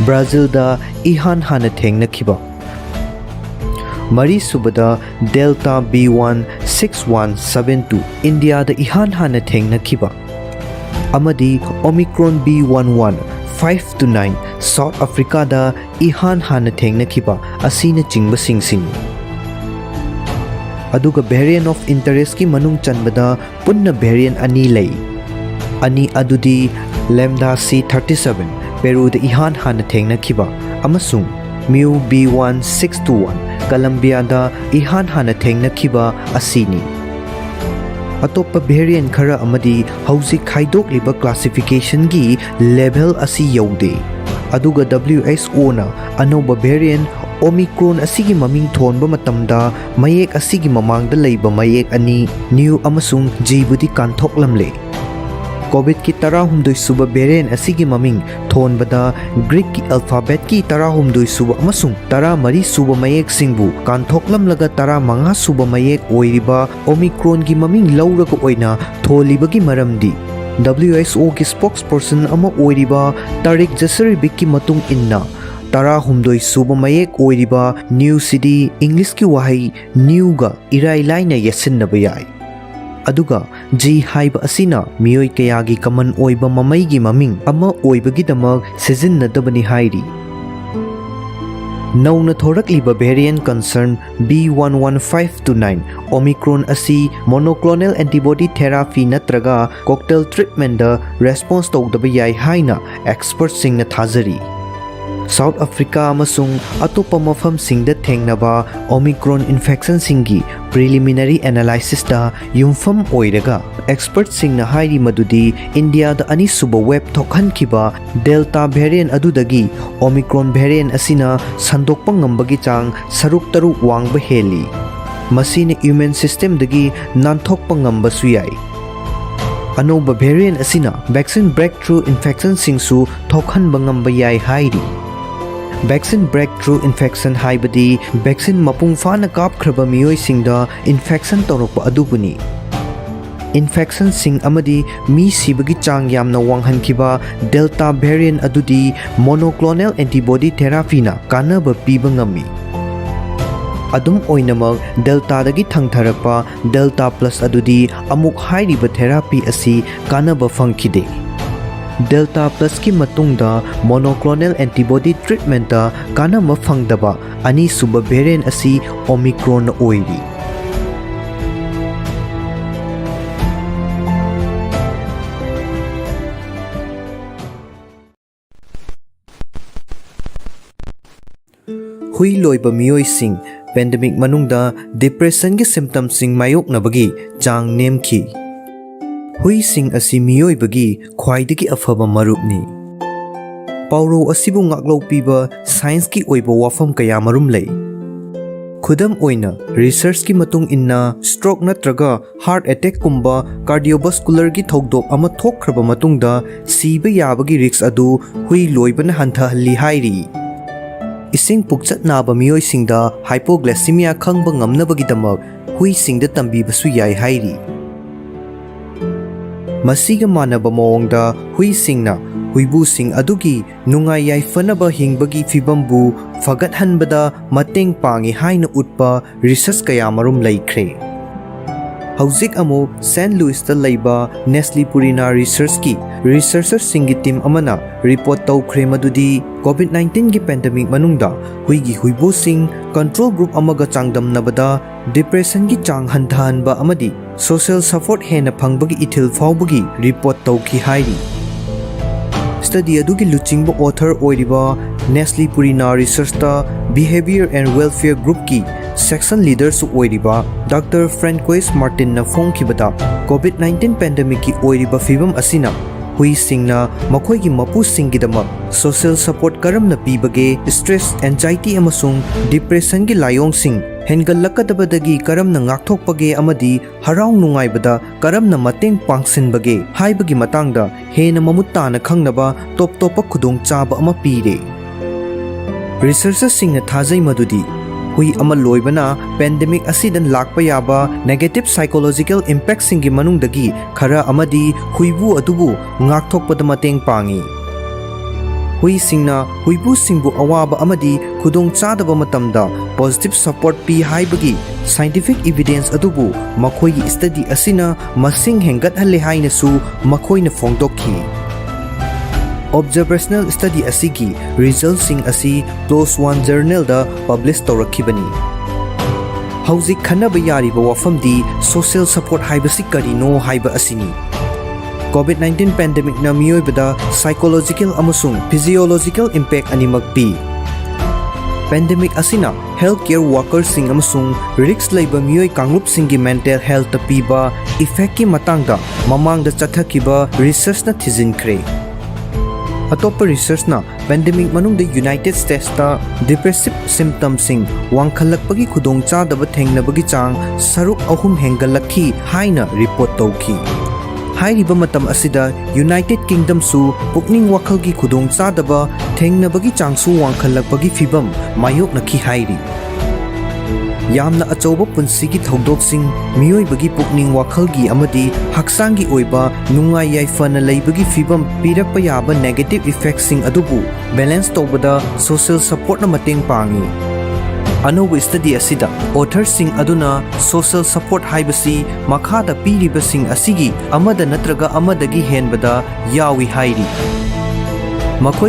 Brazilꯗ ꯏꯍꯥꯟ ꯍꯥꯟꯅ ꯊꯦꯡꯅꯈꯤꯕ, ꯃꯔꯤꯁꯨꯕꯗ Delta B one six one seven two, Indiaꯗ ꯏꯍꯥꯟ ꯍꯥꯟꯅ ꯊꯦꯡꯅꯈꯤꯕ, ꯑꯃꯗꯤ Omicron B one one five two nine, South Africaꯗ ꯏꯍꯥꯟ ꯍꯥꯟꯅ ꯊꯦꯡꯅꯈꯤꯕ ꯑꯁꯤꯅꯆꯤꯡꯕꯁꯤꯡꯁꯤꯅꯤ꯫ ꯑꯗꯨꯒ variant of interestꯀꯤ ꯃꯅꯨꯡ ꯆꯟꯕꯗ ꯄꯨꯟꯅ variant ꯑꯅꯤ ꯂꯩ꯫ ꯑꯅꯤ ꯑꯗꯨꯗꯤ Lambda C thirty seven, Peruꯗ ꯏꯍꯥꯟ ꯍꯥꯟꯅ ꯊꯦꯡꯅꯈꯤꯕ, ꯑꯃꯁꯨꯡ Mu B one six two one, Colombiaꯗ ꯏꯍꯥꯟ ꯍꯥꯟꯅ ꯊꯦꯡꯅꯈꯤꯕ ꯑꯁꯤꯅꯤ꯫ ꯑꯇꯣꯞꯄ variant ꯈꯔ ꯑꯃꯗꯤ ꯍꯧꯖꯤꯛ ꯈꯥꯏꯗꯣꯛꯂꯤꯕ classificationꯒꯤ level ꯑꯁꯤ ꯌꯧꯗꯦ꯫ ꯑꯗꯨꯒ WHOꯅ ꯑꯅꯧꯕ variant Omicron ꯑꯁꯤꯒꯤ ꯃꯃꯤꯡ ꯊꯣꯟꯕ ꯃꯇꯝꯗ ꯃꯌꯦꯛ ꯑꯁꯤꯒꯤ ꯃꯃꯥꯡꯗ ꯂꯩꯕ ꯃꯌꯦꯛ ꯑꯅꯤ, Nu ꯑꯃꯁꯨꯡ Gꯕꯨꯗꯤ ꯀꯥꯟꯊꯣꯛꯂꯝꯂꯦ꯫ COVIDꯀꯤ ꯇꯔꯥꯍꯨꯝꯗꯣꯏ ꯁꯨꯕ variant ꯑꯁꯤꯒꯤ ꯃꯃꯤꯡ ꯊꯣꯟꯕꯗ Greekꯀꯤ alphabetꯀꯤ ꯇꯔꯥꯍꯨꯝꯗꯣꯏ ꯁꯨꯕ ꯑꯃꯁꯨꯡ ꯇꯔꯥꯃꯔꯤ ꯁꯨꯕ ꯃꯌꯦꯛꯁꯤꯡꯕꯨ ꯀꯥꯟꯊꯣꯛꯂꯝꯂꯒ ꯇꯔꯥꯃꯉꯥ ꯁꯨꯕ ꯃꯌꯦꯛ ꯑꯣꯏꯔꯤꯕ Omicronꯒꯤ ꯃꯃꯤꯡ ꯂꯧꯔꯒ ꯑꯣꯏꯅ ꯊꯣꯜꯂꯤꯕꯒꯤ ꯃꯔꯝꯗꯤ, WHOꯒꯤ spokesperson ꯑꯃ ꯑꯣꯏꯔꯤꯕ ꯇꯥꯔꯤꯛ ꯖꯁꯔꯤꯕꯤꯛꯀꯤ ꯃꯇꯨꯡ ꯏꯟꯅ, ꯇꯔꯥꯍꯨꯝꯗꯣꯏ ꯁꯨꯕ ꯃꯌꯦꯛ ꯑꯣꯏꯔꯤꯕ Nuꯁꯤꯗꯤ Englishꯀꯤ ꯋꯥꯍꯩ newꯒ ꯏꯔꯥꯏ ꯂꯥꯏꯅ ꯌꯦꯠꯁꯤꯟꯅꯕ ꯌꯥꯏ꯫ ꯑꯗꯨꯒ G ꯍꯥꯏꯕ ꯑꯁꯤꯅ ꯃꯤꯑꯣꯏ ꯀꯌꯥꯒꯤ common ꯑꯣꯏꯕ ꯃꯃꯩꯒꯤ ꯃꯃꯤꯡ ꯑꯃ ꯑꯣꯏꯕꯒꯤꯗꯃꯛ ꯁꯤꯖꯤꯟꯅꯗꯕꯅꯤ ꯍꯥꯏꯔꯤ꯫ ꯅꯧꯅ ꯊꯣꯔꯛꯂꯤꯕ variant concern B one one five two nine Omicron ꯑꯁꯤ monoclonal antibody therapy ꯅꯠꯇ꯭ꯔꯒ cocktail treatmentꯗ response ꯇꯧꯗꯕ ꯌꯥꯏ ꯍꯥꯏꯅ expertꯁꯤꯡꯅ ꯊꯥꯖꯔꯤ꯫ South Africa ꯑꯃꯁꯨꯡ ꯑꯇꯣꯞꯄ ꯃꯐꯝꯁꯤꯡꯗ ꯊꯦꯡꯅꯕ Omicron infectionꯁꯤꯡꯒꯤ preliminary analysisꯇ ꯌꯨꯝꯐꯝ ꯑꯣꯏꯔꯒ, expertꯁꯤꯡꯅ ꯍꯥꯏꯔꯤ ꯃꯗꯨꯗꯤ ꯏꯟꯗꯤꯌꯥꯗ ꯑꯅꯤꯁꯨꯕ wave ꯊꯣꯛꯍꯟꯈꯤꯕ Delta variant ꯑꯗꯨꯗꯒꯤ Omicron variant ꯑꯁꯤꯅ ꯁꯟꯗꯣꯛꯄ ꯉꯝꯕꯒꯤ ꯆꯥꯡ ꯁꯔꯨꯛ ꯇꯔꯨꯛ ꯋꯥꯡꯕ ꯍꯦꯜꯂꯤ꯫ ꯃꯁꯤꯅ immune systemꯗꯒꯤ ꯅꯥꯟꯊꯣꯛꯄ ꯉꯝꯕꯁꯨ ꯌꯥꯏ꯫ ꯑꯅꯧꯕ variant ꯑꯁꯤꯅ vaccine breakthrough infectionꯁꯤꯡꯁꯨ ꯊꯣꯛꯍꯟꯕ ꯉꯝꯕ ꯌꯥꯏ ꯍꯥꯏꯔꯤ꯫ Vaccine breakthrough infection ꯍꯥꯏꯕꯗꯤ vaccine ꯃꯄꯨꯡ ꯐꯥꯅ ꯀꯥꯞꯈ꯭ꯔꯕ ꯃꯤꯑꯣꯏꯁꯤꯡꯗ infection ꯇꯧꯔꯛꯄ ꯑꯗꯨꯕꯨꯅꯤ꯫ Infectionꯁꯤꯡ ꯑꯃꯗꯤ ꯃꯤ ꯁꯤꯕꯒꯤ ꯆꯥꯡ ꯌꯥꯝꯅ ꯋꯥꯡꯍꯟꯈꯤꯕ Delta variant ꯑꯗꯨꯗꯤ monoclonal antibody therapyꯅ ꯀꯥꯟꯅꯕ ꯄꯤꯕ ꯉꯝꯃꯤ꯫ ꯑꯗꯨꯝ ꯑꯣꯏꯅꯃꯛ, Deltaꯗꯒꯤ ꯊꯪꯊꯔꯛꯄ Delta Plus ꯑꯗꯨꯗꯤ ꯑꯃꯨꯛ ꯍꯥꯏꯔꯤꯕ therapy ꯑꯁꯤ ꯀꯥꯟꯅꯕ ꯐꯪꯈꯤꯗꯦ꯫ Delta Plusꯀꯤ ꯃꯇꯨꯡꯗ monoclonal antibody treatmentꯇ ꯀꯥꯟꯅꯕ ꯐꯪꯗꯕ ꯑꯅꯤꯁꯨꯕ variant ꯑꯁꯤ Omicronꯅ ꯑꯣꯏꯔꯤ꯫ ꯍꯨꯏ ꯂꯣꯏꯕ ꯃꯤꯑꯣꯏꯁꯤꯡ pandemic ꯃꯅꯨꯡꯗ depressionꯒꯤ symptomꯁꯤꯡ ꯃꯥꯌꯣꯛꯅꯕꯒꯤ ꯆꯥꯡ ꯅꯦꯝꯈꯤ꯫ ꯍꯨꯏꯁꯤꯡ ꯑꯁꯤ ꯃꯤꯑꯣꯏꯕꯒꯤ ꯈ꯭ꯋꯥꯏꯗꯒꯤ ꯑꯐꯕ ꯃꯔꯨꯞꯅꯤ꯫ ꯄꯥꯎꯔꯧ ꯑꯁꯤꯕꯨ ꯉꯥꯛꯂꯧ ꯄꯤꯕ scienceꯀꯤ ꯑꯣꯏꯕ ꯋꯥꯐꯝ ꯀꯌꯥꯃꯔꯨꯝ ꯂꯩ꯫ ꯈꯨꯗꯝ ꯑꯣꯏꯅ, researchꯀꯤ ꯃꯇꯨꯡ ꯏꯟꯅ, stroke ꯅꯠꯇ꯭ꯔꯒ heart attackꯀꯨꯝꯕ cardiovascularꯒꯤ ꯊꯧꯗꯣꯛ ꯑꯃ ꯊꯣꯛꯈ꯭ꯔꯕ ꯃꯇꯨꯡꯗ ꯁꯤꯕ ꯌꯥꯕꯒꯤ risk ꯑꯗꯨ ꯍꯨꯏ ꯂꯣꯏꯕꯅ ꯍꯟꯊꯍꯜꯂꯤ ꯍꯥꯏꯔꯤ꯫ ꯏꯁꯤꯡ ꯄꯨꯛꯆꯠ ꯅꯥꯕ ꯃꯤꯑꯣꯏꯁꯤꯡꯗ hypoglycemia ꯈꯪꯕ ꯉꯝꯅꯕꯒꯤꯗꯃꯛ ꯍꯨꯏꯁꯤꯡꯗ ꯇꯝꯕꯤꯕꯁꯨ ꯌꯥꯏ ꯍꯥꯏꯔꯤ꯫ ꯃꯁꯤꯒ ꯃꯥꯟꯅꯕ ꯃꯑꯣꯡꯗ, ꯍꯨꯏꯁꯤꯡꯅ ꯍꯨꯏꯕꯨꯁꯤꯡ ꯑꯗꯨꯒꯤ ꯅꯨꯡꯉꯥꯏ ꯌꯥꯏꯐꯅꯕ ꯍꯤꯡꯕꯒꯤ ꯐꯤꯚꯝꯕꯨ ꯐꯒꯠꯍꯟꯕꯗ ꯃꯇꯦꯡ ꯄꯥꯡꯏ ꯍꯥꯏꯅ ꯎꯠꯄ research ꯀꯌꯥꯃꯔꯨꯝ ꯂꯩꯈ꯭ꯔꯦ꯫ ꯍꯧꯖꯤꯛ ꯑꯃꯨꯛ ꯁꯦꯟ ꯂꯨꯏꯁꯇ ꯂꯩꯕ Nestle Purina Researchꯀꯤ researcherꯁꯤꯡꯒꯤ team ꯑꯃꯅ report ꯇꯧꯈ꯭ꯔꯦ ꯃꯗꯨꯗꯤ COVID nineteenꯒꯤ pandemic ꯃꯅꯨꯡꯗ ꯍꯨꯏꯒꯤ ꯍꯨꯏꯕꯨꯁꯤꯡ control group ꯑꯃꯒ ꯆꯥꯡꯗꯝꯅꯕꯗ depressionꯒꯤ ꯆꯥꯡ ꯍꯟꯊꯍꯟꯕ ꯑꯃꯗꯤ social support ꯍꯦꯟꯅ ꯐꯪꯕꯒꯤ ꯏꯊꯤꯜ ꯐꯥꯎꯕꯒꯤ report ꯇꯧꯈꯤ ꯍꯥꯏꯔꯤ꯫ Study ꯑꯗꯨꯒꯤ ꯂꯨꯆꯤꯡꯕ author ꯑꯣꯏꯔꯤꯕ Nestle Purina Researchꯇ Behavior and Welfare Groupꯀꯤ section leaderꯁꯨ ꯑꯣꯏꯔꯤꯕ Doctor Francois Martinꯅ ꯐꯣꯡꯈꯤꯕꯗ, COVID nineteen pandemicꯀꯤ ꯑꯣꯏꯔꯤꯕ ꯐꯤꯕꯝ ꯑꯁꯤꯅ ꯍꯨꯏꯁꯤꯡꯅ ꯃꯈꯣꯏꯒꯤ ꯃꯄꯨꯁꯤꯡꯒꯤꯗꯃꯛ social support ꯀꯔꯝꯅ ꯄꯤꯕꯒꯦ, stress, anxiety ꯑꯃꯁꯨꯡ depressionꯒꯤ ꯂꯥꯏꯑꯣꯡꯁꯤꯡ ꯍꯦꯟꯒꯠꯂꯛꯀꯗꯕꯗꯒꯤ ꯀꯔꯝꯅ ꯉꯥꯛꯊꯣꯛꯄꯒꯦ ꯑꯃꯗꯤ ꯍꯔꯥꯎ ꯅꯨꯡꯉꯥꯏꯕꯗ ꯀꯔꯝꯅ ꯃꯇꯦꯡ ꯄꯥꯡꯁꯤꯟꯕꯒꯦ ꯍꯥꯏꯕꯒꯤ ꯃꯇꯥꯡꯗ ꯍꯦꯟꯅ ꯃꯃꯨꯠ ꯇꯥꯅ ꯈꯪꯅꯕ ꯇꯣꯞ ꯇꯣꯞꯄ ꯈꯨꯗꯣꯡꯆꯥꯕ ꯑꯃ ꯄꯤꯔꯦ꯫ Researcherꯁꯤꯡꯅ ꯊꯥꯖꯩ ꯃꯗꯨꯗꯤ ꯍꯨꯏ ꯑꯃ ꯂꯣꯏꯕꯅ pandemic ꯑꯁꯤꯗ ꯂꯥꯛꯄ ꯌꯥꯕ negative psychological impactꯁꯤꯡꯒꯤ ꯃꯅꯨꯡꯗꯒꯤ ꯈꯔ ꯑꯃꯗꯤ ꯍꯨꯏꯕꯨ ꯑꯗꯨꯕꯨ ꯉꯥꯛꯊꯣꯛꯄꯗ ꯃꯇꯦꯡ ꯄꯥꯡꯏ꯫ ꯍꯨꯏꯁꯤꯡꯅ ꯍꯨꯏꯕꯨꯁꯤꯡꯕꯨ ꯑꯋꯥꯕ ꯑꯃꯗꯤ ꯈꯨꯗꯣꯡꯆꯥꯗꯕ ꯃꯇꯝꯗ positive support ꯄꯤ ꯍꯥꯏꯕꯒꯤ scientific evidence ꯑꯗꯨꯕꯨ ꯃꯈꯣꯏꯒꯤ study ꯑꯁꯤꯅ ꯃꯁꯤꯡ ꯍꯦꯟꯒꯠꯍꯜꯂꯦ ꯍꯥꯏꯅꯁꯨ ꯃꯈꯣꯏꯅ ꯐꯣꯡꯗꯣꯛꯈꯤ꯫ Observational study ꯑꯁꯤꯒꯤ resultꯁꯤꯡ ꯑꯁꯤ PLOS One journalꯗ publish ꯇꯧꯔꯛꯈꯤꯕꯅꯤ꯫ ꯍꯧꯖꯤꯛ ꯈꯟꯅꯕ ꯌꯥꯔꯤꯕ ꯋꯥꯐꯝꯗꯤ social support ꯍꯥꯏꯕꯁꯤ ꯀꯔꯤꯅꯣ ꯍꯥꯏꯕ ꯑꯁꯤꯅꯤ꯫ COVID nineteen pandemicꯅ ꯃꯤꯑꯣꯏꯕꯗ psychological ꯑꯃꯁꯨꯡ physiological impact ꯑꯅꯤꯃꯛ ꯄꯤ꯫ Pandemic ꯑꯁꯤꯅ healthcare workerꯁꯤꯡ ꯑꯃꯁꯨꯡ risk ꯂꯩꯕ ꯃꯤꯑꯣꯏ ꯀꯥꯡꯂꯨꯞꯁꯤꯡꯒꯤ mental healthꯇ ꯄꯤꯕ effectꯀꯤ ꯃꯇꯥꯡꯗ ꯃꯃꯥꯡꯗ ꯆꯠꯊꯈꯤꯕ researchꯅ ꯊꯤꯖꯤꯟꯈ꯭ꯔꯦ꯫ ꯑꯇꯣꯞꯄ researchꯅ pandemic ꯃꯅꯨꯡꯗ United Statesꯇ depressive symptomꯁꯤꯡ ꯋꯥꯡꯈꯠꯂꯛꯄꯒꯤ ꯈꯨꯗꯣꯡꯆꯥꯗꯕ ꯊꯦꯡꯅꯕꯒꯤ ꯆꯥꯡ ꯁꯔꯨꯛ ꯑꯍꯨꯝ ꯍꯦꯟꯒꯠꯂꯛꯈꯤ ꯍꯥꯏꯅ report ꯇꯧꯈꯤ꯫ ꯍꯥꯏꯔꯤꯕ ꯃꯇꯝ ꯑꯁꯤꯗ United Kingdomꯁꯨ ꯄꯨꯛꯅꯤꯡ ꯋꯥꯈꯜꯒꯤ ꯈꯨꯗꯣꯡꯆꯥꯗꯕ ꯊꯦꯡꯅꯕꯒꯤ ꯆꯥꯡꯁꯨ ꯋꯥꯡꯈꯠꯂꯛꯄꯒꯤ ꯐꯤꯚꯝ ꯃꯥꯌꯣꯛꯅꯈꯤ ꯍꯥꯏꯔꯤ꯫ ꯌꯥꯝꯅ ꯑꯆꯧꯕ ꯄꯨꯟꯁꯤꯒꯤ ꯊꯧꯗꯣꯛꯁꯤꯡ, ꯃꯤꯑꯣꯏꯕꯒꯤ ꯄꯨꯛꯅꯤꯡ ꯋꯥꯈꯜꯒꯤ ꯑꯃꯗꯤ ꯍꯛꯆꯥꯡꯒꯤ ꯑꯣꯏꯕ ꯅꯨꯡꯉꯥꯏ ꯌꯥꯏꯐꯅ ꯂꯩꯕꯒꯤ ꯐꯤꯚꯝ ꯄꯤꯔꯛꯄ ꯌꯥꯕ negative effectꯁꯤꯡ ꯑꯗꯨꯕꯨ balance ꯇꯧꯕꯗ social supportꯅ ꯃꯇꯦꯡ ꯄꯥꯡꯏ꯫ ꯑꯅꯧꯕ study ꯑꯁꯤꯗ authorꯁꯤꯡ ꯑꯗꯨꯅ social support ꯍꯥꯏꯕꯁꯤ ꯃꯈꯥꯗ ꯄꯤꯔꯤꯕꯁꯤꯡ ꯑꯁꯤꯒꯤ ꯑꯃꯗ ꯅꯠꯇ꯭ꯔꯒ ꯑꯃꯗꯒꯤ ꯍꯦꯟꯕꯗ ꯌꯥꯎꯏ ꯍꯥꯏꯔꯤ꯫ ꯃꯈꯣꯏ